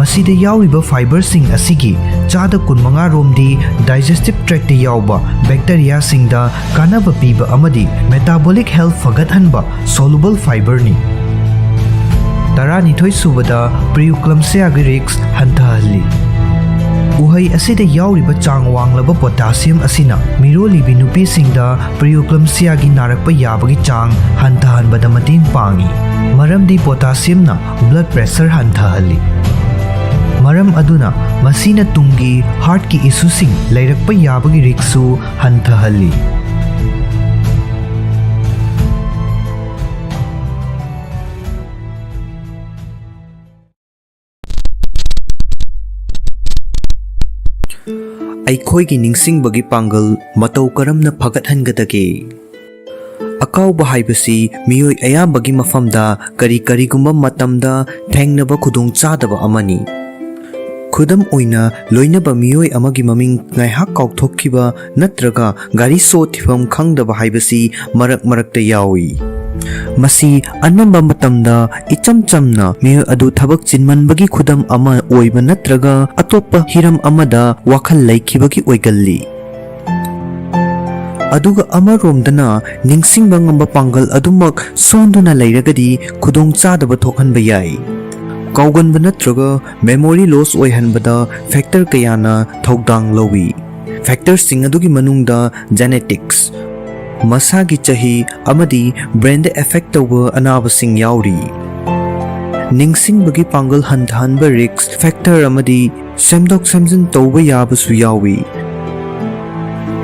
ꯃꯁꯤꯗ ꯌꯥꯎꯔꯤꯕ fiberꯁꯤꯡ ꯑꯁꯤꯒꯤ ꯆꯥꯗ ꯀꯨꯟꯃꯉꯥ ꯔꯣꯝꯗꯤ digestive tractꯇ ꯌꯥꯎꯕ bacteriaꯁꯤꯡꯗ ꯀꯥꯟꯅꯕ ꯄꯤꯕ ꯑꯃꯗꯤ metabolic health ꯐꯒꯠꯍꯟꯕ soluble fiberꯅꯤ꯫ ꯇꯔꯥꯅꯤꯊꯣꯏ ꯁꯨꯕꯗ preeclampsiaꯒꯤ risk ꯍꯟꯊꯍꯜꯂꯤ꯫ ꯎꯍꯩ ꯑꯁꯤꯗ ꯌꯥꯎꯔꯤꯕ ꯆꯥꯡ ꯋꯥꯡꯂꯕ potassium ꯑꯁꯤꯅ ꯃꯤꯔꯣꯜꯂꯤꯕꯤ ꯅꯨꯄꯤꯁꯤꯡꯗ preeclampsiaꯒꯤ ꯅꯥꯔꯛꯄ ꯌꯥꯕꯒꯤ ꯆꯥꯡ ꯍꯟꯊꯍꯟꯕꯗ ꯃꯇꯦꯡ ꯄꯥꯡꯏ, ꯃꯔꯝꯗꯤ potassiumꯅ blood pressure ꯍꯟꯊꯍꯜꯂꯤ꯫ ꯃꯔꯝ ꯑꯗꯨꯅ ꯃꯁꯤꯅ ꯇꯨꯡꯒꯤ heartꯀꯤ issueꯁꯤꯡ ꯂꯩꯔꯛꯄ ꯌꯥꯕꯒꯤ riskꯁꯨ ꯍꯟꯊꯍꯜꯂꯤ꯫ ꯑꯩꯈꯣꯏꯒꯤ ꯅꯤꯡꯁꯤꯡꯕꯒꯤ ꯄꯥꯡꯒꯜ ꯃꯇꯧ ꯀꯔꯝꯅ ꯐꯒꯠꯍꯟꯒꯗꯒꯦ? ꯑꯀꯥꯎꯕ ꯍꯥꯏꯕꯁꯤ ꯃꯤꯑꯣꯏ ꯑꯌꯥꯝꯕꯒꯤ ꯃꯐꯝꯗ ꯀꯔꯤ ꯀꯔꯤꯒꯨꯝꯕ ꯃꯇꯝꯗ ꯊꯦꯡꯅꯕ ꯈꯨꯗꯣꯡꯆꯥꯗꯕ ꯑꯃꯅꯤ꯫ ꯈꯨꯗꯝ ꯑꯣꯏꯅ, ꯂꯣꯏꯅꯕ ꯃꯤꯑꯣꯏ ꯑꯃꯒꯤ ꯃꯃꯤꯡ ꯉꯥꯏꯍꯥꯛ ꯀꯥꯎꯊꯣꯛꯈꯤꯕ ꯅꯠꯇ꯭ꯔꯒ ꯒꯥꯔꯤ ꯁꯣ ꯊꯤꯐꯝ ꯈꯪꯗꯕ ꯍꯥꯏꯕꯁꯤ ꯃꯔꯛ ꯃꯔꯛꯇ ꯌꯥꯎꯏ꯫ ꯃꯁꯤ ꯑꯅꯝꯕ ꯃꯇꯝꯗ ꯏꯆꯝ ꯆꯝꯅ ꯃꯤꯑꯣꯏ ꯑꯗꯨ ꯊꯕꯛ ꯆꯤꯟꯃꯟꯕꯒꯤ ꯈꯨꯗꯝ ꯑꯃ ꯑꯣꯏꯕ ꯅꯠꯇ꯭ꯔꯒ ꯑꯇꯣꯞꯄ ꯍꯤꯔꯝ ꯑꯃꯗ ꯋꯥꯈꯜ ꯂꯩꯈꯤꯕꯒꯤ ꯑꯣꯏꯒꯜꯂꯤ꯫ ꯑꯗꯨꯒ ꯑꯃꯔꯣꯝꯗꯅ, ꯅꯤꯡꯁꯤꯡꯕ ꯉꯝꯕ ꯄꯥꯡꯒꯜ ꯑꯗꯨꯃꯛ ꯁꯣꯟꯗꯨꯅ ꯂꯩꯔꯒꯗꯤ ꯈꯨꯗꯣꯡꯆꯥꯗꯕ ꯊꯣꯛꯍꯟꯕ ꯌꯥꯏ꯫ ꯀꯥꯎꯒꯟꯕ ꯅꯠꯇ꯭ꯔꯒ memory loss ꯑꯣꯏꯍꯟꯕꯗ factor ꯀꯌꯥꯅ ꯊꯧꯗꯥꯡ ꯂꯧꯏ꯫ Factorꯁꯤꯡ ꯑꯗꯨꯒꯤ ꯃꯅꯨꯡꯗ genetics, ꯃꯁꯥꯒꯤ ꯆꯍꯤ ꯑꯃꯗꯤ brainꯗ effect ꯇꯧꯕ ꯑꯅꯥꯕꯁꯤꯡ ꯌꯥꯎꯔꯤ꯫ ꯅꯤꯡꯁꯤꯡꯕꯒꯤ ꯄꯥꯡꯒꯜ ꯍꯟꯊꯍꯟꯕ risk factor ꯑꯃꯗꯤ ꯁꯦꯝꯗꯣꯛ ꯁꯦꯝꯖꯤꯟ ꯇꯧꯕ ꯌꯥꯕꯁꯨ ꯌꯥꯎꯏ꯫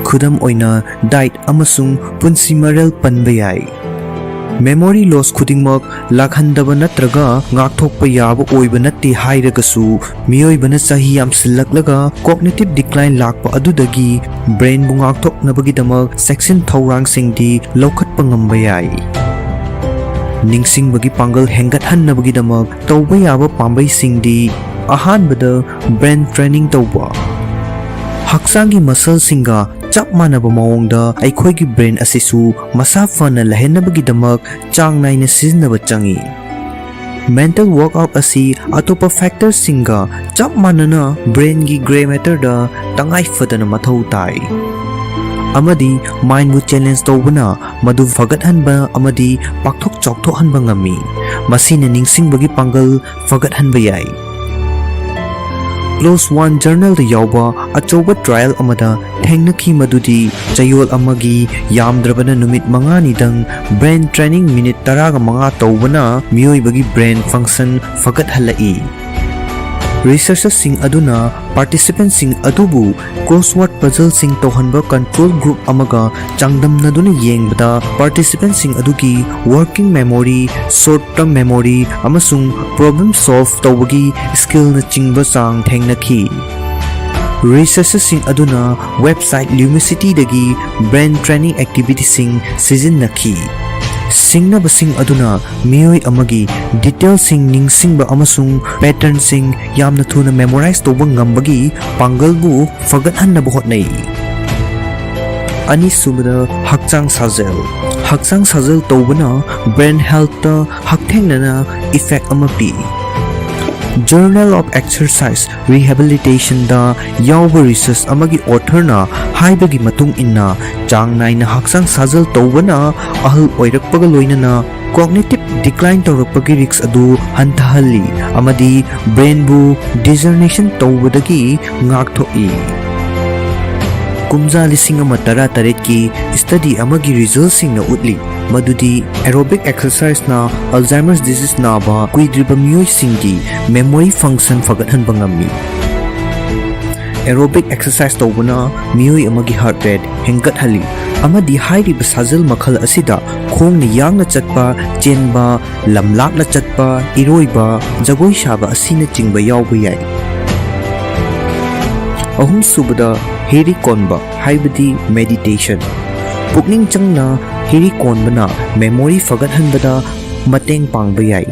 ꯈꯨꯗꯝ ꯑꯣꯏꯅ, diet ꯑꯃꯁꯨꯡ ꯄꯨꯟꯁꯤ ꯃꯔꯦꯜ ꯄꯟꯕ ꯌꯥꯏ꯫ Memory loss ꯈꯨꯗꯤꯡꯃꯛ ꯂꯥꯛꯍꯟꯗꯕ ꯅꯠꯇ꯭ꯔꯒ ꯉꯥꯛꯊꯣꯛꯄ ꯌꯥꯕ ꯑꯣꯏꯕ ꯅꯠꯇꯦ ꯍꯥꯏꯔꯒꯁꯨ, ꯃꯤꯑꯣꯏꯕꯅ ꯆꯍꯤ ꯌꯥꯝꯁꯤꯜꯂꯛꯂꯒ cognitive decline ꯂꯥꯛꯄ ꯑꯗꯨꯗꯒꯤ brainꯕꯨ ꯉꯥꯛꯊꯣꯛꯅꯕꯒꯤꯗꯃꯛ ꯆꯦꯛꯁꯤꯟ ꯊꯧꯔꯥꯡꯁꯤꯡꯗꯤ ꯂꯧꯈꯠꯄ ꯉꯝꯕ ꯌꯥꯏ꯫ ꯅꯤꯡꯁꯤꯡꯕꯒꯤ ꯄꯥꯡꯒꯜ ꯍꯦꯟꯒꯠꯍꯟꯅꯕꯒꯤꯗꯃꯛ ꯇꯧꯕ ꯌꯥꯕ ꯄꯥꯝꯕꯩꯁꯤꯡꯗꯤ: ꯑꯍꯥꯟꯕꯗ, brain training ꯇꯧꯕ꯫ ꯍꯛꯆꯥꯡꯒꯤ muscleꯁꯤꯡꯒ ꯆꯞ ꯃꯥꯟꯅꯕ ꯃꯑꯣꯡꯗ ꯑꯩꯈꯣꯏꯒꯤ brain ꯑꯁꯤꯁꯨ ꯃꯁꯥ ꯐꯅ ꯂꯩꯍꯟꯅꯕꯒꯤꯗꯃꯛ ꯆꯥꯡ ꯅꯥꯏꯅ ꯁꯤꯖꯤꯟꯅꯕ ꯆꯪꯏ꯫ Mental workout ꯑꯁꯤ ꯑꯇꯣꯞꯄ factorꯁꯤꯡꯒ ꯆꯞ ꯃꯥꯟꯅꯅ brainꯒꯤ grey matterꯗ ꯇꯉꯥꯏ ꯐꯗꯅ ꯃꯊꯧ ꯇꯥꯏ, ꯑꯃꯗꯤ mindꯕꯨ challenge ꯇꯧꯕꯅ ꯃꯗꯨ ꯐꯒꯠꯍꯟꯕ ꯑꯃꯗꯤ ꯄꯥꯛꯊꯣꯛ ꯆꯥꯎꯊꯣꯛꯍꯟꯕ ꯉꯝꯃꯤ꯫ ꯃꯁꯤꯅ ꯅꯤꯡꯁꯤꯡꯕꯒꯤ ꯄꯥꯡꯒꯜ ꯐꯒꯠꯍꯟꯕ ꯌꯥꯏ꯫ Close One Journalꯗ ꯌꯥꯎꯕ ꯑꯆꯧꯕ trial ꯑꯃꯗ ꯊꯦꯡꯅꯈꯤ, ꯃꯗꯨꯗꯤ ꯆꯌꯣꯜ ꯑꯃꯒꯤ ꯌꯥꯝꯗ꯭ꯔꯕꯗ ꯅꯨꯃꯤꯠ ꯃꯉꯥꯅꯤꯗꯪ brain training minute ꯇꯔꯥꯒ ꯃꯉꯥ ꯇꯧꯕꯅ ꯃꯤꯑꯣꯏꯕꯒꯤ brain function ꯐꯒꯠꯍꯜꯂꯛꯏ꯫ Researcherꯁꯤꯡ ꯑꯗꯨꯅ participantꯁꯤꯡ ꯑꯗꯨꯕꯨ crossword puzzleꯁꯤꯡ ꯇꯧꯍꯟꯕ control group ꯑꯃꯒ ꯆꯥꯡꯗꯝꯅꯗꯨꯅ ꯌꯦꯡꯕꯗ participantꯁꯤꯡ ꯑꯗꯨꯒꯤ working memory, short term memory ꯑꯃꯁꯨꯡ problem solve ꯇꯧꯕꯒꯤ skillꯅꯆꯤꯡꯕ ꯆꯥꯡ ꯊꯦꯡꯅꯈꯤ꯫ Researcherꯁꯤꯡ ꯑꯗꯨꯅ website Lumicityꯗꯒꯤ brain training activityꯁꯤꯡ ꯁꯤꯖꯤꯟꯅꯈꯤ꯫ ꯁꯤꯡꯅꯕꯁꯤꯡ ꯑꯗꯨꯅ ꯃꯤꯑꯣꯏ ꯑꯃꯒꯤ detailꯁꯤꯡ ꯅꯤꯡꯁꯤꯡꯕ ꯑꯃꯁꯨꯡ patternꯁꯤꯡ ꯌꯥꯝꯅ ꯊꯨꯅ memorize ꯇꯧꯕ ꯉꯝꯕꯒꯤ ꯄꯥꯡꯒꯜꯕꯨ ꯐꯒꯠꯍꯟꯅꯕ ꯍꯣꯠꯅꯩ꯫ ꯑꯅꯤꯁꯨꯕꯗ, ꯍꯛꯆꯥꯡ ꯁꯥꯖꯦꯜ꯫ ꯍꯛꯆꯥꯡ ꯁꯥꯖꯦꯜ ꯇꯧꯕꯅ brain healthꯇ ꯍꯛꯊꯦꯡꯅꯅ effect ꯑꯃ ꯄꯤ꯫ Journal of Exercise Rehabilitationꯗ ꯌꯥꯎꯕ research ꯑꯃꯒꯤ authorꯅ ꯍꯥꯏꯕꯒꯤ ꯃꯇꯨꯡ ꯏꯟꯅ, ꯆꯥꯡ ꯅꯥꯏꯅ ꯍꯛꯆꯥꯡ ꯁꯥꯖꯦꯜ ꯇꯧꯕꯅ ꯑꯍꯜ ꯑꯣꯏꯔꯛꯄꯒ ꯂꯣꯏꯅꯅ cognitive decline ꯇꯧꯔꯛꯄꯒꯤ risk ꯑꯗꯨ ꯍꯟꯊꯍꯜꯂꯤ ꯑꯃꯗꯤ brainꯕꯨ degeneration ꯇꯧꯕꯗꯒꯤ ꯉꯥꯛꯊꯣꯛꯏ꯫ ꯀꯨꯝꯖꯥ ꯂꯤꯁꯤꯡ ꯑꯃ ꯇꯔꯥꯇꯔꯦꯠꯀꯤ study ꯑꯃꯒꯤ resultꯁꯤꯡꯅ ꯎꯠꯂꯤ ꯃꯗꯨꯗꯤ aerobic exerciseꯅ Alzheimer's disease ꯅꯥꯕ ꯀꯨꯏꯗ꯭ꯔꯤꯕ ꯃꯤꯑꯣꯏꯁꯤꯡꯒꯤ memory function ꯐꯒꯠꯍꯟꯕ ꯉꯝꯃꯤ꯫ Aerobic exercise ꯇꯧꯕꯅ ꯃꯤꯑꯣꯏ ꯑꯃꯒꯤ heart rate ꯍꯦꯟꯒꯠꯍꯜꯂꯤ ꯑꯃꯗꯤ ꯍꯥꯏꯔꯤꯕ ꯁꯥꯖꯦꯜ ꯃꯈꯜ ꯑꯁꯤꯗ ꯈꯣꯡꯅ ꯌꯥꯡꯅ ꯆꯠꯄ, ꯆꯦꯟꯕ, ꯂꯝ ꯂꯥꯞꯅ ꯆꯠꯄ, ꯏꯔꯣꯏꯕ, ꯖꯒꯣꯏ ꯁꯥꯕ ꯑꯁꯤꯅꯆꯤꯡꯕ ꯌꯥꯎꯕ ꯌꯥꯏ꯫ ꯑꯍꯨꯝꯁꯨꯕꯗ, ꯍꯤꯔꯤ ꯀꯣꯟꯕ ꯍꯥꯏꯕꯗꯤ meditation꯫ ꯄꯨꯛꯅꯤꯡ ꯆꯪꯅ ꯍꯤꯔꯤ ꯀꯣꯟꯕꯅ memory ꯐꯒꯠꯍꯟꯕꯗ ꯃꯇꯦꯡ ꯄꯥꯡꯕ ꯌꯥꯏ꯫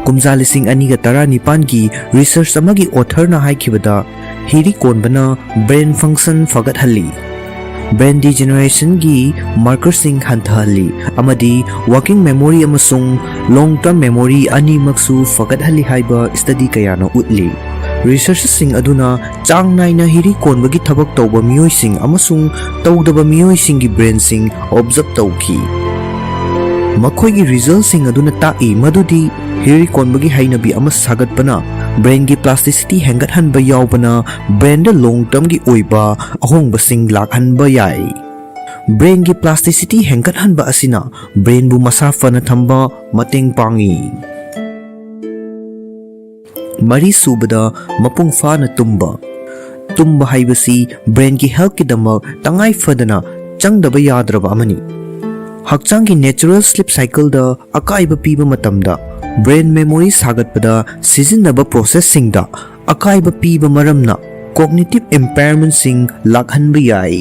ꯀꯨꯝꯖꯥ ꯂꯤꯁꯤꯡ ꯑꯅꯤꯒ ꯇꯔꯥꯅꯤꯄꯥꯟꯒꯤ research ꯑꯃꯒꯤ authorꯅ ꯍꯥꯏꯈꯤꯕꯗ, ꯍꯤꯔꯤ ꯀꯣꯟꯕꯅ brain function ꯐꯒꯠꯍꯜꯂꯤ꯫ Brain degenerationꯒꯤ markerꯁꯤꯡ ꯍꯟꯊꯍꯜꯂꯤ ꯑꯃꯗꯤ working memory ꯑꯃꯁꯨꯡ long term memory ꯑꯅꯤꯃꯛꯁꯨ ꯐꯒꯠꯍꯜꯂꯤ ꯍꯥꯏꯕ study ꯀꯌꯥꯅ ꯎꯠꯂꯤ꯫ Researchꯁꯤꯡ ꯑꯗꯨꯅ ꯆꯥꯡ ꯅꯥꯏꯅ ꯍꯤꯔꯤ ꯀꯣꯟꯕꯒꯤ ꯊꯕꯛ ꯇꯧꯕ ꯃꯤꯑꯣꯏꯁꯤꯡ ꯑꯃꯁꯨꯡ ꯇꯧꯗꯕ ꯃꯤꯑꯣꯏꯁꯤꯡꯒꯤ brainꯁꯤꯡ observe ꯇꯧꯈꯤ꯫ ꯃꯈꯣꯏꯒꯤ resultꯁꯤꯡ ꯑꯗꯨꯅ ꯇꯥꯛꯏ ꯃꯗꯨꯗꯤ ꯍꯤꯔꯤ ꯀꯣꯟꯕꯒꯤ ꯍꯩꯅꯕꯤ ꯑꯃ ꯁꯥꯒꯠꯄꯅ brainꯒꯤ plasticity ꯍꯦꯟꯒꯠꯍꯟꯕ ꯌꯥꯎꯕꯅ brainꯗ long termꯒꯤ ꯑꯣꯏꯕ ꯑꯍꯣꯡꯕꯁꯤꯡ ꯂꯥꯛꯍꯟꯕ ꯌꯥꯏ꯫ Brainꯒꯤ plasticity ꯍꯦꯟꯒꯠꯍꯟꯕ ꯑꯁꯤꯅ brainꯕꯨ ꯃꯁꯥ ꯐꯅ ꯊꯝꯕ ꯃꯇꯦꯡ ꯄꯥꯡꯏ꯫ ꯃꯔꯤꯁꯨꯕꯗ, ꯃꯄꯨꯡ ꯐꯥꯅ ꯇꯨꯝꯕ꯫ ꯇꯨꯝꯕ ꯍꯥꯏꯕꯁꯤ brainꯒꯤ healthꯀꯤꯗꯃꯛ ꯇꯉꯥꯏ ꯐꯗꯅ ꯆꯪꯗꯕ ꯌꯥꯗ꯭ꯔꯕ ꯑꯃꯅꯤ꯫ ꯍꯛꯆꯥꯡꯒꯤ natural sleep cycleꯗ ꯑꯀꯥꯏꯕ ꯄꯤꯕ ꯃꯇꯝꯗ brain memory ꯁꯥꯒꯠꯄꯗ ꯁꯤꯖꯤꯟꯅꯕ processꯁꯤꯡꯗ ꯑꯀꯥꯏꯕ ꯄꯤꯕ ꯃꯔꯝꯅ cognitive impairmentꯁꯤꯡ ꯂꯥꯛꯍꯟꯕ ꯌꯥꯏ꯫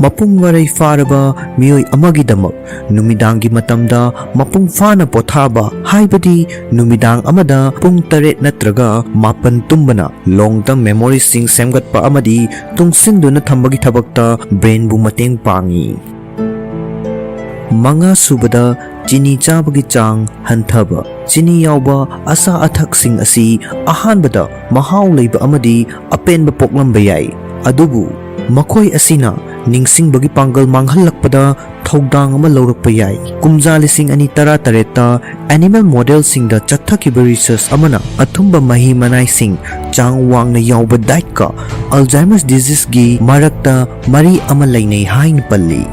ꯃꯄꯨꯡ ꯃꯔꯩ ꯐꯥꯔꯕ ꯃꯤꯑꯣꯏ ꯑꯃꯒꯤꯗꯃꯛ ꯅꯨꯃꯤꯗꯥꯡꯒꯤ ꯃꯇꯝꯗ ꯃꯄꯨꯡ ꯐꯥꯅ ꯄꯣꯊꯥꯕ, ꯍꯥꯏꯕꯗꯤ ꯅꯨꯃꯤꯗꯥꯡ ꯑꯃꯗ ꯄꯨꯡ ꯇꯔꯦꯠ ꯅꯠꯇ꯭ꯔꯒ ꯃꯥꯄꯟ ꯇꯨꯝꯕꯅ long term memoryꯁꯤꯡ ꯁꯦꯝꯒꯠꯄ ꯑꯃꯗꯤ ꯇꯨꯡꯁꯤꯟꯗꯨꯅ ꯊꯝꯕꯒꯤ ꯊꯕꯛꯇ brainꯕꯨ ꯃꯇꯦꯡ ꯄꯥꯡꯏ꯫ ꯃꯉꯥꯁꯨꯕꯗ, ꯆꯤꯅꯤ ꯆꯥꯕꯒꯤ ꯆꯥꯡ ꯍꯟꯊꯕ꯫ ꯆꯤꯅꯤ ꯌꯥꯎꯕ ꯑꯆꯥ ꯑꯊꯛꯁꯤꯡ ꯑꯁꯤ ꯑꯍꯥꯟꯕꯗ ꯃꯍꯥꯎ ꯂꯩꯕ ꯑꯃꯗꯤ ꯑꯄꯦꯟꯕ ꯄꯣꯛꯂꯝꯕ ꯌꯥꯏ, ꯑꯗꯨꯕꯨ ꯃꯈꯣꯏ ꯑꯁꯤꯅ ꯅꯤꯡꯁꯤꯡꯕꯒꯤ ꯄꯥꯡꯒꯜ ꯃꯥꯡꯍꯜꯂꯛꯄꯗ ꯊꯧꯗꯥꯡ ꯑꯃ ꯂꯧꯔꯛꯄ ꯌꯥꯏ꯫ ꯀꯨꯝꯖꯥ ꯂꯤꯁꯤꯡ ꯑꯅꯤ ꯇꯔꯥꯇꯔꯦꯠꯇ animal modelꯁꯤꯡꯗ ꯆꯠꯊꯈꯤꯕ research ꯑꯃꯅ ꯑꯊꯨꯝꯕ ꯃꯍꯤ ꯃꯅꯥꯏꯁꯤꯡ ꯆꯥꯡ ꯋꯥꯡꯅ ꯌꯥꯎꯕ dietꯀ Alzheimer's diseaseꯒꯤ ꯃꯔꯛꯇ ꯃꯔꯤ ꯑꯃ ꯂꯩꯅꯩ ꯍꯥꯏꯅ ꯄꯜꯂꯤ꯫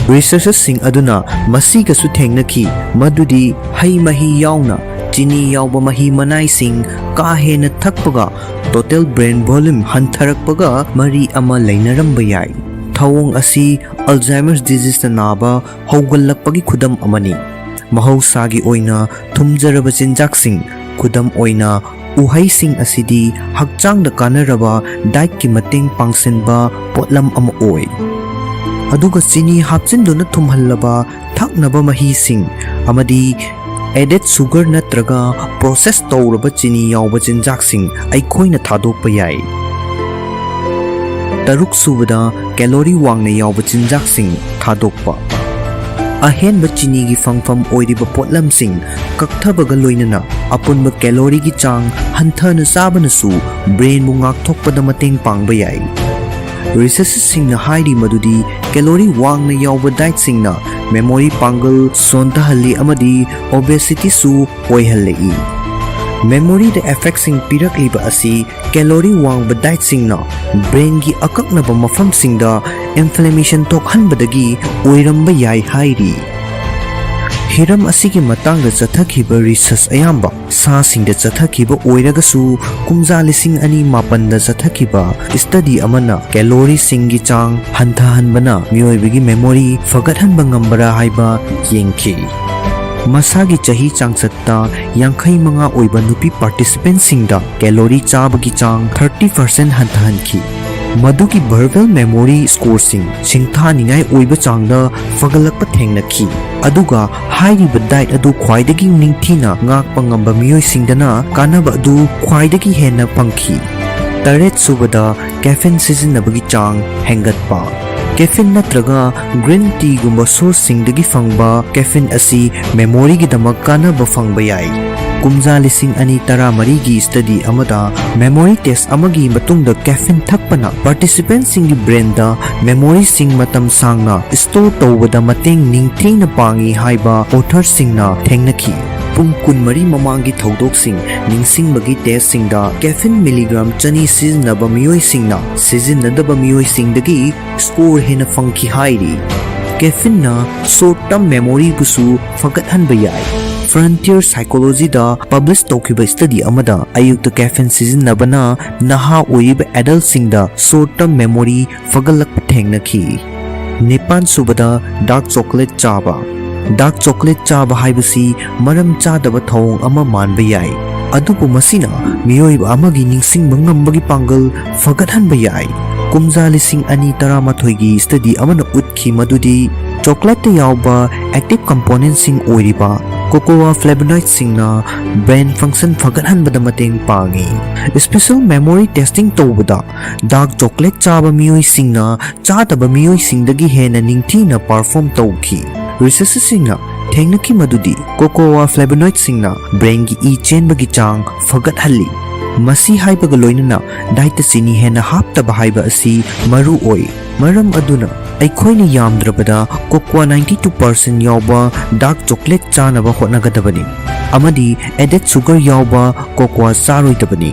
Researchersꯁꯤꯡ ꯑꯗꯨꯅ ꯃꯁꯤꯒꯁꯨ ꯊꯦꯡꯅꯈꯤ ꯃꯗꯨꯗꯤ ꯍꯩ ꯃꯍꯤ ꯌꯥꯎꯅ ꯆꯤꯅꯤ ꯌꯥꯎꯕ ꯃꯍꯤ ꯃꯅꯥꯏꯁꯤꯡ ꯀꯥ ꯍꯦꯟꯅ ꯊꯛꯄꯒ total brain volume ꯍꯟꯊꯔꯛꯄꯒ ꯃꯔꯤ ꯑꯃ ꯂꯩꯅꯔꯝꯕ ꯌꯥꯏ꯫ ꯊꯧꯑꯣꯡ ꯑꯁꯤ Alzheimer's diseaseꯅ ꯅꯥꯕ ꯍꯧꯒꯠꯂꯛꯄꯒꯤ ꯈꯨꯗꯝ ꯑꯃꯅꯤ꯫ ꯃꯍꯧꯁꯥꯒꯤ ꯑꯣꯏꯅ ꯊꯨꯝꯖꯔꯕ ꯆꯤꯟꯖꯥꯛꯁꯤꯡ, ꯈꯨꯗꯝ ꯑꯣꯏꯅ ꯎꯍꯩꯁꯤꯡ, ꯑꯁꯤꯗꯤ ꯍꯛꯆꯥꯡꯗ ꯀꯥꯟꯅꯔꯕ dietꯀꯤ ꯃꯇꯦꯡ ꯄꯥꯡꯁꯤꯟꯕ ꯄꯣꯠꯂꯝ ꯑꯃ ꯑꯣꯏ꯫ ꯑꯗꯨꯒ ꯆꯤꯅꯤ ꯍꯥꯞꯆꯤꯟꯗꯨꯅ ꯊꯨꯝꯍꯜꯂꯕ ꯊꯛꯅꯕ ꯃꯍꯤꯁꯤꯡ ꯑꯃꯗꯤ added sugar ꯅꯠꯇ꯭ꯔꯒ process ꯇꯧꯔꯕ ꯆꯤꯅꯤ ꯌꯥꯎꯕ ꯆꯤꯟꯖꯥꯛꯁꯤꯡ ꯑꯩꯈꯣꯏꯅ ꯊꯥꯗꯣꯛꯄ ꯌꯥꯏ꯫ ꯇꯔꯨꯛ ꯁꯨꯕꯗ, ꯀꯦꯂꯣꯔꯤ ꯋꯥꯡꯅ ꯌꯥꯎꯕ ꯆꯤꯟꯖꯥꯛꯁꯤꯡ ꯊꯥꯗꯣꯛꯄ꯫ ꯑꯍꯦꯟꯕ ꯆꯤꯅꯤꯒꯤ ꯐꯪꯐꯝ ꯑꯣꯏꯔꯤꯕ ꯄꯣꯠꯂꯝꯁꯤꯡ ꯀꯛꯊꯕꯒ ꯂꯣꯏꯅꯅ ꯑꯄꯨꯟꯕ ꯀꯦꯂꯣꯔꯤꯒꯤ ꯆꯥꯡ ꯍꯟꯊꯅ ꯆꯥꯕꯅꯁꯨ ꯕ꯭ꯔꯦꯟꯕꯨ ꯉꯥꯛꯊꯣꯛꯄꯗ ꯃꯇꯦꯡ ꯄꯥꯡꯕ ꯌꯥꯏ꯫ ꯔꯤꯁꯔꯆꯔꯁꯤꯡꯅ ꯍꯥꯏꯔꯤ ꯃꯗꯨꯗꯤ ꯀꯦꯂꯣꯔꯤ ꯋꯥꯡꯅ ꯌꯥꯎꯕ ꯗꯥꯏꯠꯁꯤꯡꯅ ꯃꯦꯃꯣꯔꯤ ꯄꯥꯡꯒꯜ ꯁꯣꯟꯊꯍꯜꯂꯤ ꯑꯃꯗꯤ ꯑꯣꯕꯦꯁꯤꯇꯤꯁꯨ ꯑꯣꯏꯍꯜꯂꯛꯏ꯫ ꯃꯦꯃꯣꯔꯤꯗ ꯏꯐꯦꯛꯁꯤꯡ ꯄꯤꯔꯛꯂꯤꯕ ꯑꯁꯤ ꯀꯦꯂꯣꯔꯤ ꯋꯥꯡꯕ ꯗꯥꯏꯠꯁꯤꯡꯅ ꯕ꯭ꯔꯦꯟꯒꯤ ꯑꯀꯛꯅꯕ ꯃꯐꯝꯁꯤꯡꯗ ꯏꯟꯐ꯭ꯂꯦꯃꯦꯁꯟ ꯊꯣꯛꯍꯟꯕꯗꯒꯤ ꯑꯣꯏꯔꯝꯕ ꯌꯥꯏ ꯍꯥꯏꯔꯤ꯫ ꯍꯤꯔꯝ ꯑꯁꯤꯒꯤ ꯃꯇꯥꯡꯗ ꯆꯠꯊꯈꯤꯕ ꯔꯤꯁꯔꯆ ꯑꯌꯥꯝꯕ ꯁꯥꯁꯤꯡꯗ ꯆꯠꯊꯈꯤꯕ ꯑꯣꯏꯔꯒꯁꯨ, ꯀꯨꯝꯖꯥ ꯂꯤꯁꯤꯡ ꯑꯅꯤ ꯃꯥꯄꯟꯗ ꯆꯠꯊꯈꯤꯕ ꯁ꯭ꯇꯗꯤ ꯑꯃꯅ ꯀꯦꯂꯣꯔꯤꯁꯤꯡꯒꯤ ꯆꯥꯡ ꯍꯟꯊꯍꯟꯕꯅ ꯃꯤꯑꯣꯏꯕꯒꯤ ꯃꯦꯃꯣꯔꯤ ꯐꯒꯠꯍꯟꯕ ꯉꯝꯕ꯭ꯔꯥ ꯍꯥꯏꯕ ꯌꯦꯡꯈꯤ꯫ ꯃꯁꯥꯒꯤ ꯆꯍꯤ ꯆꯥꯡꯆꯠꯇ ꯌꯥꯡꯈꯩ ꯃꯉꯥ ꯑꯣꯏꯕ ꯅꯨꯄꯤ ꯄꯥꯔꯇꯤꯁꯤꯄꯦꯟꯁꯤꯡꯗ ꯀꯦꯂꯣꯔꯤ ꯆꯥꯕꯒꯤ ꯆꯥꯡ ꯊꯥꯔꯇꯤ ꯄꯥꯔꯁꯦꯟ ꯍꯟꯊꯍꯟꯈꯤ꯫ ꯃꯗꯨꯒꯤ ꯚꯔꯕꯦꯜ ꯃꯦꯃꯣꯔꯤ ꯁ꯭ꯀꯣꯔꯁꯤꯡ ꯁꯤꯡꯊꯥꯅꯤꯡꯉꯥꯏ ꯑꯣꯏꯕ ꯆꯥꯡꯗ ꯐꯒꯠꯂꯛꯄ ꯊꯦꯡꯅꯈꯤ, ꯑꯗꯨꯒ ꯍꯥꯏꯔꯤꯕ ꯗꯥꯏꯠ ꯑꯗꯨ ꯈ꯭ꯋꯥꯏꯗꯒꯤ ꯅꯤꯡꯊꯤꯅ ꯉꯥꯛꯄ ꯉꯝꯕ ꯃꯤꯑꯣꯏꯁꯤꯡꯗꯅ ꯀꯥꯟꯅꯕ ꯑꯗꯨ ꯈ꯭ꯋꯥꯏꯗꯒꯤ ꯍꯦꯟꯅ ꯐꯪꯈꯤ꯫ ꯇꯔꯦꯠ ꯁꯨꯕꯗ, ꯀꯦꯐꯤꯟ ꯁꯤꯖꯤꯟꯅꯕꯒꯤ ꯆꯥꯡ ꯍꯦꯟꯒꯠꯄ꯫ ꯀꯦꯐꯤꯟ ꯅꯠꯇ꯭ꯔꯒ ꯒ꯭ꯔꯤꯟ ꯇꯤꯒꯨꯝꯕ ꯁꯣꯔꯁꯁꯤꯡꯗꯒꯤ ꯐꯪꯕ ꯀꯦꯐꯤꯟ ꯑꯁꯤ ꯃꯦꯃꯣꯔꯤꯒꯤꯗꯃꯛ ꯀꯥꯟꯅꯕ ꯐꯪꯕ ꯌꯥꯏ꯫ ꯀꯨꯝꯖꯥ ꯂꯤꯁꯤꯡ ꯑꯅꯤ ꯇꯔꯥꯃꯔꯤꯒꯤ ꯁ꯭ꯇꯗꯤ ꯑꯃꯗ ꯃꯦꯃꯣꯔꯤ ꯇꯦꯁ ꯑꯃꯒꯤ ꯃꯇꯨꯡꯗ ꯀꯦꯐꯤꯟ ꯊꯛꯄꯅ ꯄꯥꯔꯇꯤꯁꯤꯄꯦꯟꯁꯤꯡꯒꯤ ꯕ꯭ꯔꯦꯟꯗ ꯃꯦꯃꯣꯔꯤꯁꯤꯡ ꯃꯇꯝ ꯁꯥꯡꯅ ꯁ꯭ꯇꯣꯔ ꯇꯧꯕꯗ ꯃꯇꯦꯡ ꯅꯤꯡꯊꯤꯅ ꯄꯥꯡꯏ ꯍꯥꯏꯕ ꯑꯣꯊꯔꯁꯤꯡꯅ ꯊꯦꯡꯅꯈꯤ꯫ ꯄꯨꯡ ꯀꯨꯟꯃꯔꯤ ꯃꯃꯥꯡꯒꯤ ꯊꯧꯗꯣꯛꯁꯤꯡ ꯅꯤꯡꯁꯤꯡꯕꯒꯤ ꯇꯦꯁꯁꯤꯡꯗ ꯀꯦꯐꯤꯟ ꯃꯤꯂꯤꯒ꯭ꯔꯥꯝ ꯆꯅꯤ ꯁꯤꯖꯤꯟꯅꯕ ꯃꯤꯑꯣꯏꯁꯤꯡꯅ ꯁꯤꯖꯤꯟꯅꯗꯕ ꯃꯤꯑꯣꯏꯁꯤꯡꯗꯒꯤ ꯁ꯭ꯀꯣꯔ ꯍꯦꯟꯅ ꯐꯪꯈꯤ ꯍꯥꯏꯔꯤ꯫ ꯀꯦꯐꯤꯟꯅ ꯁꯣꯔꯠ ꯇꯔꯝ ꯃꯦꯃꯣꯔꯤꯕꯨꯁꯨ ꯐꯒꯠꯍꯟꯕ ꯌꯥꯏ꯫ ꯐ꯭ꯔꯟꯇꯤꯌꯔ ꯁꯥꯏꯀꯣꯂꯣꯖꯤꯗ ꯄꯕ꯭ꯂꯤꯁ ꯇꯧꯈꯤꯕ ꯁ꯭ꯇꯗꯤ ꯑꯃꯗ ꯑꯌꯨꯛꯇ ꯀꯦꯐꯤꯟ ꯁꯤꯖꯤꯟꯅꯕꯅ ꯅꯍꯥ ꯑꯣꯏꯔꯤꯕ ꯑꯦꯗꯜꯠꯁꯤꯡꯗ ꯁꯣꯔꯠ ꯇꯔꯝ ꯃꯦꯃꯣꯔꯤ ꯐꯒꯠꯂꯛꯄ ꯊꯦꯡꯅꯈꯤ꯫ ꯅꯤꯄꯥꯟ ꯁꯨꯕꯗ, ꯗꯥꯔꯛ ꯆꯣꯀꯣꯂꯦꯠ ꯆꯥꯕ꯫ ꯗꯥꯔꯛ ꯆꯣꯀꯣꯂꯦꯠ ꯆꯥꯕ ꯍꯥꯏꯕꯁꯤ ꯃꯔꯝ ꯆꯥꯗꯕ ꯊꯧꯑꯣꯡ ꯑꯃ ꯃꯥꯟꯕ ꯌꯥꯏ, ꯑꯗꯨꯕꯨ ꯃꯁꯤꯅ ꯃꯤꯑꯣꯏꯕ ꯑꯃꯒꯤ ꯅꯤꯡꯁꯤꯡꯕ ꯉꯝꯕꯒꯤ ꯄꯥꯡꯒꯜ ꯐꯒꯠꯍꯟꯕ ꯌꯥꯏ꯫ ꯀꯨꯝꯖꯥ ꯂꯤꯁꯤꯡ ꯑꯅꯤ ꯇꯔꯥꯃꯥꯊꯣꯏꯒꯤ ꯁ꯭ꯇꯗꯤ ꯑꯃꯅ ꯎꯠꯈꯤ ꯃꯗꯨꯗꯤ ꯆꯣꯀꯣꯂꯦꯠꯇ ꯌꯥꯎꯕ ꯑꯦꯛꯇꯤꯚ ꯀꯝꯄꯣꯅꯦꯟꯠꯁꯤꯡ ꯑꯣꯏꯔꯤꯕ Cocoa flavonoidꯁꯤꯡꯅ brain function ꯐꯒꯠꯍꯟꯕꯗ ꯃꯇꯦꯡ ꯄꯥꯡꯏ꯫ Special memory testing ꯇꯧꯕꯗ dark chocolate ꯆꯥꯕ ꯃꯤꯑꯣꯏꯁꯤꯡꯅ ꯆꯥꯗꯕ ꯃꯤꯑꯣꯏꯁꯤꯡꯗꯒꯤ ꯍꯦꯟꯅ ꯅꯤꯡꯊꯤꯅ perform ꯇꯧꯈꯤ꯫ Researcherꯁꯤꯡꯅ ꯊꯦꯡꯅꯈꯤ ꯃꯗꯨꯗꯤ cocoa flavonoidꯁꯤꯡꯅ brainꯒꯤ ꯏ ꯆꯦꯟꯕꯒꯤ ꯆꯥꯡ ꯐꯒꯠꯍꯜꯂꯤ꯫ ꯃꯁꯤ ꯍꯥꯏꯕꯒ ꯂꯣꯏꯅꯅ dietꯇ ꯆꯤꯅꯤ ꯍꯦꯟꯅ ꯍꯥꯞꯇꯕ ꯍꯥꯏꯕ ꯑꯁꯤ ꯃꯔꯨ ꯑꯣꯏ꯫ ꯃꯔꯝ ꯑꯗꯨꯅ ꯑꯩꯈꯣꯏꯅ ꯌꯥꯝꯗ꯭ꯔꯕꯗ cocoa ninety two percent ꯌꯥꯎꯕ dark chocolate ꯆꯥꯅꯕ ꯍꯣꯠꯅꯒꯗꯕꯅꯤ ꯑꯃꯗꯤ added sugar ꯌꯥꯎꯕ cocoa ꯆꯥꯔꯣꯏꯗꯕꯅꯤ꯫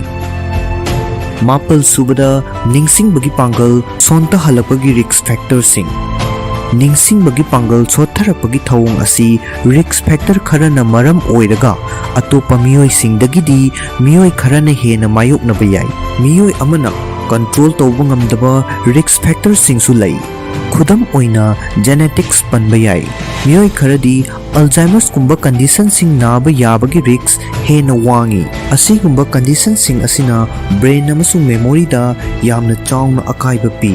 ꯃꯥꯄꯜ ꯁꯨꯕꯗ, ꯅꯤꯡꯁꯤꯡꯕꯒꯤ ꯄꯥꯡꯒꯜ ꯁꯣꯟꯊꯍꯜꯂꯛꯄꯒꯤ risk factorꯁꯤꯡ꯫ ꯅꯤꯡꯁꯤꯡꯕꯒꯤ ꯄꯥꯡꯒꯜ ꯁꯣꯠꯊꯔꯛꯄꯒꯤ ꯊꯧꯑꯣꯡ ꯑꯁꯤ risk factor ꯈꯔꯅ ꯃꯔꯝ ꯑꯣꯏꯔꯒ ꯑꯇꯣꯞꯄ ꯃꯤꯑꯣꯏꯁꯤꯡꯗꯒꯤꯗꯤ ꯃꯤꯑꯣꯏ ꯈꯔꯅ ꯍꯦꯟꯅ ꯃꯥꯌꯣꯛꯅꯕ ꯌꯥꯏ꯫ ꯃꯤꯑꯣꯏ ꯑꯃꯅ control ꯇꯧꯕ ꯉꯝꯗꯕ risk factorꯁꯤꯡꯁꯨ ꯂꯩ꯫ ꯈꯨꯗꯝ ꯑꯣꯏꯅ, genetics ꯄꯟꯕ ꯌꯥꯏ꯫ ꯃꯤꯑꯣꯏ ꯈꯔꯗꯤ Alzheimerꯁꯀꯨꯝꯕ conditionꯁꯤꯡ ꯅꯥꯕ ꯌꯥꯕꯒꯤ risk ꯍꯦꯟꯅ ꯋꯥꯡꯏ꯫ ꯑꯁꯤꯒꯨꯝꯕ conditionꯁꯤꯡ ꯑꯁꯤꯅ brain ꯑꯃꯁꯨꯡ memoryꯗ ꯌꯥꯝꯅ ꯆꯥꯎꯅ ꯑꯀꯥꯏꯕ ꯄꯤ꯫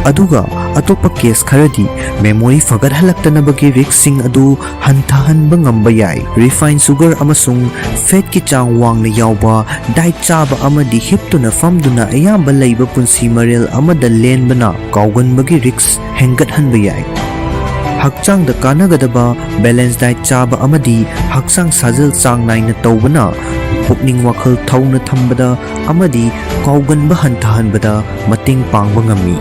ꯑꯗꯨꯒ ꯑꯇꯣꯞꯄ case ꯈꯔꯗꯤ memory ꯐꯒꯠꯍꯜꯂꯛꯇꯅꯕꯒꯤ riskꯁꯤꯡ ꯑꯗꯨ ꯍꯟꯊꯍꯟꯕ ꯉꯝꯕ ꯌꯥꯏ꯫ Refined sugar ꯑꯃꯁꯨꯡ fatꯀꯤ ꯆꯥꯡ ꯋꯥꯡꯅ ꯌꯥꯎꯕ diet ꯆꯥꯕ ꯑꯃꯗꯤ ꯍꯤꯞꯇꯨꯅ ꯐꯝꯗꯨꯅ ꯑꯌꯥꯝꯕ ꯂꯩꯕ ꯄꯨꯟꯁꯤ ꯃꯔꯦꯜ ꯑꯃꯗ ꯂꯦꯟꯕꯅ ꯀꯥꯎꯒꯟꯕꯒꯤ risk ꯍꯦꯟꯒꯠꯍꯟꯕ ꯌꯥꯏ꯫ ꯍꯛꯆꯥꯡꯗ ꯀꯥꯟꯅꯒꯗꯕ balance diet ꯆꯥꯕ ꯑꯃꯗꯤ ꯍꯛꯆꯥꯡ ꯁꯥꯖꯦꯜ ꯆꯥꯡ ꯅꯥꯏꯅ ꯇꯧꯕꯅ ꯄꯨꯛꯅꯤꯡ ꯋꯥꯈꯜ ꯊꯧꯅ ꯊꯝꯕꯗ ꯑꯃꯗꯤ ꯀꯥꯎꯒꯟꯕ ꯍꯟꯊꯍꯟꯕꯗ ꯃꯇꯦꯡ ꯄꯥꯡꯕ ꯉꯝꯃꯤ꯫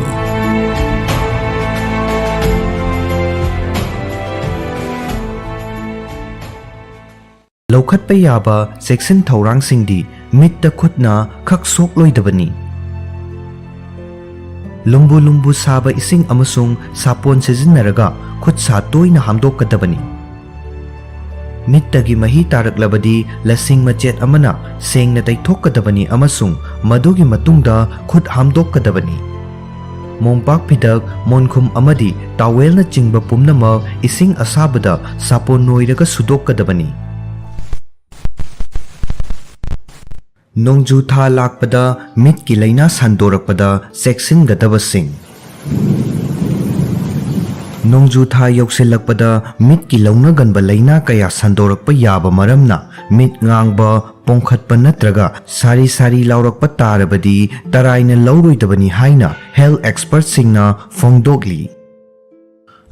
ꯂꯧꯈꯠꯄ ꯌꯥꯕ ꯆꯦꯛꯁꯤꯟ ꯊꯧꯔꯥꯡꯁꯤꯡꯗꯤ ꯃꯤꯠꯇ ꯈꯨꯠꯅ ꯈꯛ ꯁꯣꯛꯂꯣꯏꯗꯕꯅꯤ꯫ ꯂꯨꯝꯕꯨ ꯂꯨꯝꯕꯨ ꯁꯥꯕ ꯏꯁꯤꯡ ꯑꯃꯁꯨꯡ ꯁꯥꯄꯣꯟ ꯁꯤꯖꯤꯟꯅꯔꯒ ꯈꯨꯠ ꯁꯥ ꯇꯣꯏꯅ ꯍꯥꯝꯗꯣꯛꯀꯗꯕꯅꯤ꯫ ꯃꯤꯠꯇꯒꯤ ꯃꯍꯤ ꯇꯥꯔꯛꯂꯕꯗꯤ ꯂꯁꯤꯡ ꯃꯆꯦꯠ ꯑꯃꯅ ꯁꯦꯡꯅ ꯇꯩꯊꯣꯛꯀꯗꯕꯅꯤ ꯑꯃꯁꯨꯡ ꯃꯗꯨꯒꯤ ꯃꯇꯨꯡꯗ ꯈꯨꯠ ꯍꯥꯝꯗꯣꯛꯀꯗꯕꯅꯤ꯫ ꯃꯣꯝꯄꯥꯛ ꯐꯤꯗꯛ, ꯃꯣꯟꯈꯨꯝ ꯑꯃꯗꯤ towelꯅꯆꯤꯡꯕ ꯄꯨꯝꯅꯃꯛ ꯏꯁꯤꯡ ꯑꯁꯥꯕꯗ ꯁꯥꯄꯣꯟ ꯅꯣꯏꯔꯒ ꯁꯨꯗꯣꯛꯀꯗꯕꯅꯤ꯫ ꯅꯣꯡꯖꯨ ꯊꯥ ꯂꯥꯛꯄꯗ ꯃꯤꯠꯀꯤ ꯂꯥꯏꯅꯥ ꯁꯟꯗꯣꯔꯛꯄꯗ ꯆꯦꯛꯁꯤꯟꯒꯗꯕꯁꯤꯡ꯫ ꯅꯣꯡꯖꯨ ꯊꯥ ꯌꯧꯁꯤꯜꯂꯛꯄꯗ ꯃꯤꯠꯀꯤ ꯂꯧꯅꯒꯟꯕ ꯂꯥꯏꯅꯥ ꯀꯌꯥ ꯁꯟꯗꯣꯔꯛꯄ ꯌꯥꯕ ꯃꯔꯝꯅ ꯃꯤꯠ ꯉꯥꯡꯕ, ꯄꯣꯡꯈꯠꯄ ꯅꯠꯇ꯭ꯔꯒ ꯁꯥꯔꯤ ꯁꯥꯔꯤ ꯂꯥꯎꯔꯛꯄ ꯇꯥꯔꯕꯗꯤ ꯇꯔꯥꯏꯅ ꯂꯧꯔꯣꯏꯗꯕꯅꯤ ꯍꯥꯏꯅ health expertꯁꯤꯡꯅ ꯐꯣꯡꯗꯣꯛꯂꯤ꯫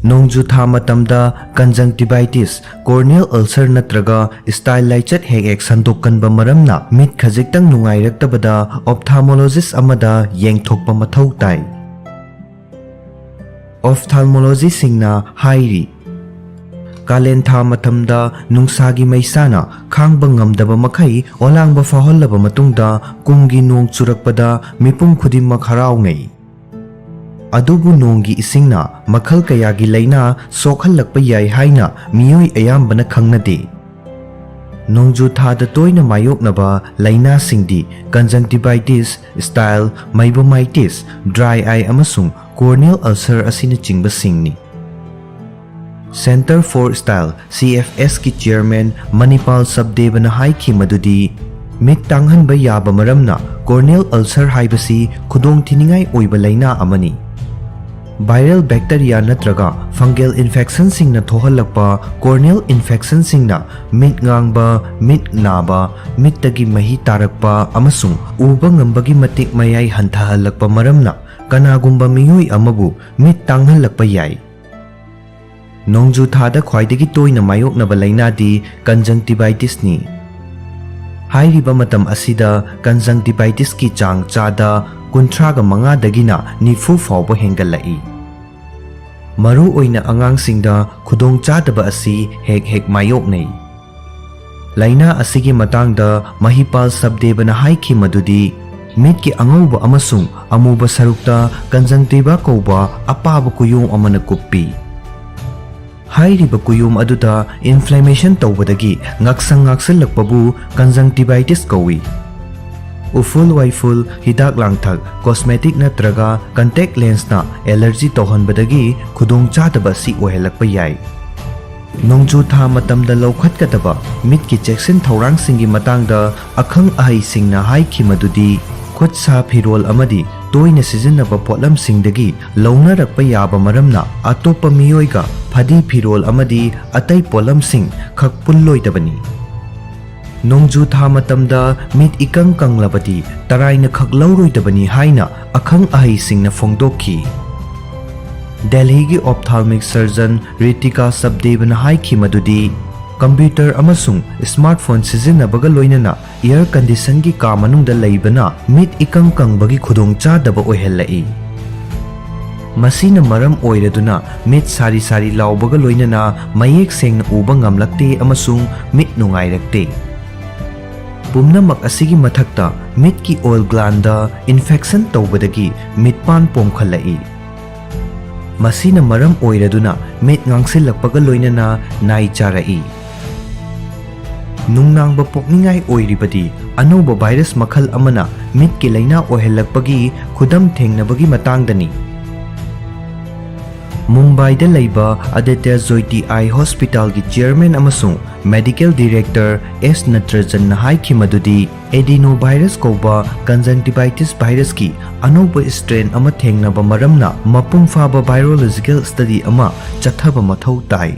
ꯅꯣꯡꯖꯨ ꯊꯥ ꯃꯇꯝꯗ conjunctivitis, corneal ulcer ꯅꯠꯇ꯭ꯔꯒ style ꯂꯥꯏꯆꯠ ꯍꯦꯛ ꯍꯦꯛ ꯁꯟꯗꯣꯛꯀꯟꯕ ꯃꯔꯝꯅ ꯃꯤꯠ ꯈꯖꯤꯛꯇꯪ ꯅꯨꯡꯉꯥꯏꯔꯛꯇꯕꯗ ophthalmologist ꯑꯃꯗ ꯌꯦꯡꯊꯣꯛꯄ ꯃꯊꯧ ꯇꯥꯏ꯫ Ophthalmologistꯁꯤꯡꯅ ꯍꯥꯏꯔꯤ, ꯀꯥꯂꯦꯟ ꯊꯥ ꯃꯇꯝꯗ ꯅꯨꯡꯁꯥꯒꯤ ꯃꯩꯁꯥꯅ ꯈꯥꯡꯕ ꯉꯝꯗꯕ ꯃꯈꯩ ꯑꯣꯂꯥꯡꯕ ꯐꯥꯎꯍꯜꯂꯕ ꯃꯇꯨꯡꯗ ꯀꯨꯝꯒꯤ ꯅꯣꯡ ꯆꯨꯔꯛꯄꯗ ꯃꯤꯄꯨꯝ ꯈꯨꯗꯤꯡꯃꯛ ꯍꯔꯥꯎꯅꯩ꯫ ꯑꯗꯨꯕꯨ ꯅꯣꯡꯒꯤ ꯏꯁꯤꯡꯅ ꯃꯈꯜ ꯀꯌꯥꯒꯤ ꯂꯥꯏꯅꯥ ꯁꯣꯛꯍꯜꯂꯛꯄ ꯌꯥꯏ ꯍꯥꯏꯅ ꯃꯤꯑꯣꯏ ꯑꯌꯥꯝꯕꯅ ꯈꯪꯅꯗꯦ꯫ ꯅꯣꯡꯖꯨ ꯊꯥꯗ ꯇꯣꯏꯅ ꯃꯥꯌꯣꯛꯅꯕ ꯂꯥꯏꯅꯥꯁꯤꯡꯗꯤ conjunctivitis, style, meibomitis, dry eye ꯑꯃꯁꯨꯡ corneal ulcer ꯑꯁꯤꯅꯆꯤꯡꯕꯁꯤꯡꯅꯤ꯫ Centre for Style, CFSꯀꯤ chairman ꯃꯅꯤꯄꯥꯜ ꯁꯕꯗꯦꯕꯅ ꯍꯥꯏꯈꯤ ꯃꯗꯨꯗꯤ ꯃꯤꯠ ꯇꯥꯡꯍꯟꯕ ꯌꯥꯕ ꯃꯔꯝꯅ corneal ulcer ꯍꯥꯏꯕꯁꯤ ꯈꯨꯗꯣꯡꯊꯤꯅꯤꯡꯉꯥꯏ ꯑꯣꯏꯕ ꯂꯥꯏꯅꯥ ꯑꯃꯅꯤ꯫ Viral bacteria ꯅꯠꯇ꯭ꯔꯒ fungal infectionꯁꯤꯡꯅ ꯊꯣꯛꯍꯜꯂꯛꯄ corneal infectionꯁꯤꯡꯅ ꯃꯤꯠ ꯉꯥꯡꯕ, ꯃꯤꯠ ꯅꯥꯕ, ꯃꯤꯠꯇꯒꯤ ꯃꯍꯤ ꯇꯥꯔꯛꯄ ꯑꯃꯁꯨꯡ ꯎꯕ ꯉꯝꯕꯒꯤ ꯃꯇꯤꯛ ꯃꯌꯥꯏ ꯍꯟꯊꯍꯜꯂꯛꯄ ꯃꯔꯝꯅ ꯀꯅꯥꯒꯨꯝꯕ ꯃꯤꯑꯣꯏ ꯑꯃꯕꯨ ꯃꯤꯠ ꯇꯥꯡꯍꯜꯂꯛꯄ ꯌꯥꯏ꯫ ꯅꯣꯡꯖꯨ ꯊꯥꯗ ꯈ꯭ꯋꯥꯏꯗꯒꯤ ꯇꯣꯏꯅ ꯃꯥꯌꯣꯛꯅꯕ ꯂꯥꯏꯅꯥꯗꯤ conjunctivitisꯅꯤ꯫ ꯍꯥꯏꯔꯤꯕ ꯃꯇꯝ ꯑꯁꯤꯗ conjunctivitisꯀꯤ ꯆꯥꯡ ꯆꯥꯗ ꯀꯨꯟꯊ꯭ꯔꯥꯒ ꯃꯉꯥꯗꯒꯤꯅ ꯅꯤꯐꯨ ꯐꯥꯎꯕ ꯍꯦꯟꯒꯠꯂꯛꯏ꯫ ꯃꯔꯨꯑꯣꯏꯅ ꯑꯉꯥꯡꯁꯤꯡꯗ ꯈꯨꯗꯣꯡꯆꯥꯗꯕ ꯑꯁꯤ ꯍꯦꯛ ꯍꯦꯛ ꯃꯥꯌꯣꯛꯅꯩ꯫ ꯂꯥꯏꯅꯥ ꯑꯁꯤꯒꯤ ꯃꯇꯥꯡꯗ ꯃꯍꯤꯄꯥꯜ ꯁꯕꯗꯦꯕꯅ ꯍꯥꯏꯈꯤ ꯃꯗꯨꯗꯤ ꯃꯤꯠꯀꯤ ꯑꯉꯧꯕ ꯑꯃꯁꯨꯡ ꯑꯃꯨꯕ ꯁꯔꯨꯛꯇ conjunctiva ꯀꯧꯕ ꯑꯄꯥꯕ ꯀꯨꯌꯣꯝ ꯑꯃꯅ ꯀꯨꯞꯄꯤ꯫ ꯍꯥꯏꯔꯤꯕ ꯀꯨꯌꯣꯝ ꯑꯗꯨꯗ inflammation ꯇꯧꯕꯗꯒꯤ ꯉꯥꯛꯁꯪ ꯉꯥꯛꯁꯜꯂꯛꯄꯕꯨ conjunctivitis ꯀꯧꯏ꯫ ꯎꯐꯨꯜ ꯋꯥꯏꯐꯨꯜ, ꯍꯤꯗꯥꯛ ꯂꯥꯡꯊꯛ, cosmetic ꯅꯠꯇ꯭ꯔꯒ contact lenseꯅ allergy ꯇꯧꯍꯟꯕꯗꯒꯤ ꯈꯨꯗꯣꯡꯆꯥꯗꯕ ꯑꯁꯤ ꯑꯣꯏꯍꯜꯂꯛꯄ ꯌꯥꯏ꯫ ꯅꯣꯡꯖꯨ ꯊꯥ ꯃꯇꯝꯗ ꯂꯧꯈꯠꯀꯗꯕ ꯃꯤꯠꯀꯤ ꯆꯦꯛꯁꯤꯟ ꯊꯧꯔꯥꯡꯁꯤꯡꯒꯤ ꯃꯇꯥꯡꯗ ꯑꯈꯪ ꯑꯍꯩꯁꯤꯡꯅ ꯍꯥꯏꯈꯤ ꯃꯗꯨꯗꯤ ꯈꯨꯠ ꯁꯥ ꯐꯤꯔꯣꯜ ꯑꯃꯗꯤ ꯇꯣꯏꯅ ꯁꯤꯖꯤꯟꯅꯕ ꯄꯣꯠꯂꯝꯁꯤꯡꯗꯒꯤ ꯂꯧꯅꯔꯛꯄ ꯌꯥꯕ ꯃꯔꯝꯅ ꯑꯇꯣꯞꯄ ꯃꯤꯑꯣꯏꯒ ꯐꯗꯤ ꯐꯤꯔꯣꯜ ꯑꯃꯗꯤ ꯑꯇꯩ ꯄꯣꯠꯂꯝꯁꯤꯡ ꯈꯛ ꯄꯨꯜꯂꯣꯏꯗꯕꯅꯤ꯫ ꯅꯣꯡꯖꯨ ꯊꯥ ꯃꯇꯝꯗ ꯃꯤꯠ ꯏꯀꯪ ꯀꯪꯂꯕꯗꯤ ꯇꯔꯥꯏꯅ ꯈꯛ ꯂꯧꯔꯣꯏꯗꯕꯅꯤ ꯍꯥꯏꯅ ꯑꯈꯪ ꯑꯍꯩꯁꯤꯡꯅ ꯐꯣꯡꯗꯣꯛꯈꯤ꯫ ꯗꯦꯜꯍꯤꯒꯤ ophthalmic surgeon ꯔꯤꯇꯤꯀꯥ ꯁꯕꯗꯦꯕꯅ ꯍꯥꯏꯈꯤ ꯃꯗꯨꯗꯤ, ꯀꯝꯄ꯭ꯌꯨꯇꯔ ꯑꯃꯁꯨꯡ ꯁ꯭ꯃꯥꯔꯠꯐꯣꯟ ꯁꯤꯖꯤꯟꯅꯕꯒ ꯂꯣꯏꯅꯅ air conditionꯒꯤ ꯀꯥ ꯃꯅꯨꯡꯗ ꯂꯩꯕꯅ ꯃꯤꯠ ꯏꯀꯪ ꯀꯪꯕꯒꯤ ꯈꯨꯗꯣꯡꯆꯥꯗꯕ ꯑꯣꯏꯍꯜꯂꯛꯏ꯫ ꯃꯁꯤꯅ ꯃꯔꯝ ꯑꯣꯏꯔꯗꯨꯅ ꯃꯤꯠ ꯁꯥꯔꯤ ꯁꯥꯔꯤ ꯂꯥꯎꯕꯒ ꯂꯣꯏꯅꯅ ꯃꯌꯦꯛ ꯁꯦꯡꯅ ꯎꯕ ꯉꯝꯂꯛꯇꯦ ꯑꯃꯁꯨꯡ ꯃꯤꯠ ꯅꯨꯡꯉꯥꯏꯔꯛꯇꯦ꯫ ꯄꯨꯝꯅꯃꯛ ꯑꯁꯤꯒꯤ ꯃꯊꯛꯇ, ꯃꯤꯠꯀꯤ ꯑꯣꯏꯜ ꯒ꯭ꯂꯥꯟꯗ ꯏꯟꯐꯦꯛꯁꯟ ꯇꯧꯕꯗꯒꯤ ꯃꯤꯠꯄꯥꯟ ꯄꯣꯝꯈꯠꯂꯛꯏ꯫ ꯃꯁꯤꯅ ꯃꯔꯝ ꯑꯣꯏꯔꯗꯨꯅ ꯃꯤꯠ ꯉꯥꯡꯁꯤꯜꯂꯛꯄꯒ ꯂꯣꯏꯅꯅ ꯅꯥꯏ ꯆꯥꯔꯛꯏ꯫ ꯅꯨꯡꯅꯥꯡꯕ ꯄꯣꯛꯅꯤꯡꯉꯥꯏ ꯑꯣꯏꯔꯤꯕꯗꯤ, ꯑꯅꯧꯕ ꯚꯥꯏꯔꯁ ꯃꯈꯜ ꯑꯃꯅ ꯃꯤꯠꯀꯤ ꯂꯥꯏꯅꯥ ꯑꯣꯏꯍꯜꯂꯛꯄꯒꯤ ꯈꯨꯗꯝ ꯊꯦꯡꯅꯕꯒꯤ ꯃꯇꯥꯡꯗꯅꯤ꯫ ꯃꯨꯝꯕꯥꯏꯗ ꯂꯩꯕ ꯑꯗꯤꯇ꯭ꯌ ꯖꯣꯏꯇꯤ ꯑꯥꯏ ꯍꯣꯁꯄꯤꯇꯥꯜꯒꯤ ꯆꯤꯌꯔꯃꯦꯟ ꯑꯃꯁꯨꯡ ꯃꯦꯗꯤꯀꯦꯜ ꯗꯤꯔꯦꯛꯇꯔ ꯑꯦꯁ ꯅꯇ꯭ꯔꯖꯟꯅ ꯍꯥꯏꯈꯤ ꯃꯗꯨꯗꯤ, ꯑꯦꯗꯤꯅꯣ ꯚꯥꯏꯔꯁ ꯀꯧꯕ ꯀꯟꯖꯪꯇꯤꯚꯥꯏꯇꯤꯁ ꯚꯥꯏꯔꯁꯀꯤ ꯑꯅꯧꯕ ꯁ꯭ꯇ꯭ꯔꯦꯟ ꯑꯃ ꯊꯦꯡꯅꯕ ꯃꯔꯝꯅ ꯃꯄꯨꯡ ꯐꯥꯕ ꯚꯥꯏꯔꯣꯂꯣꯖꯤꯀꯦꯜ ꯁ꯭ꯇꯗꯤ ꯑꯃ ꯆꯠꯊꯕ ꯃꯊꯧ ꯇꯥꯏ꯫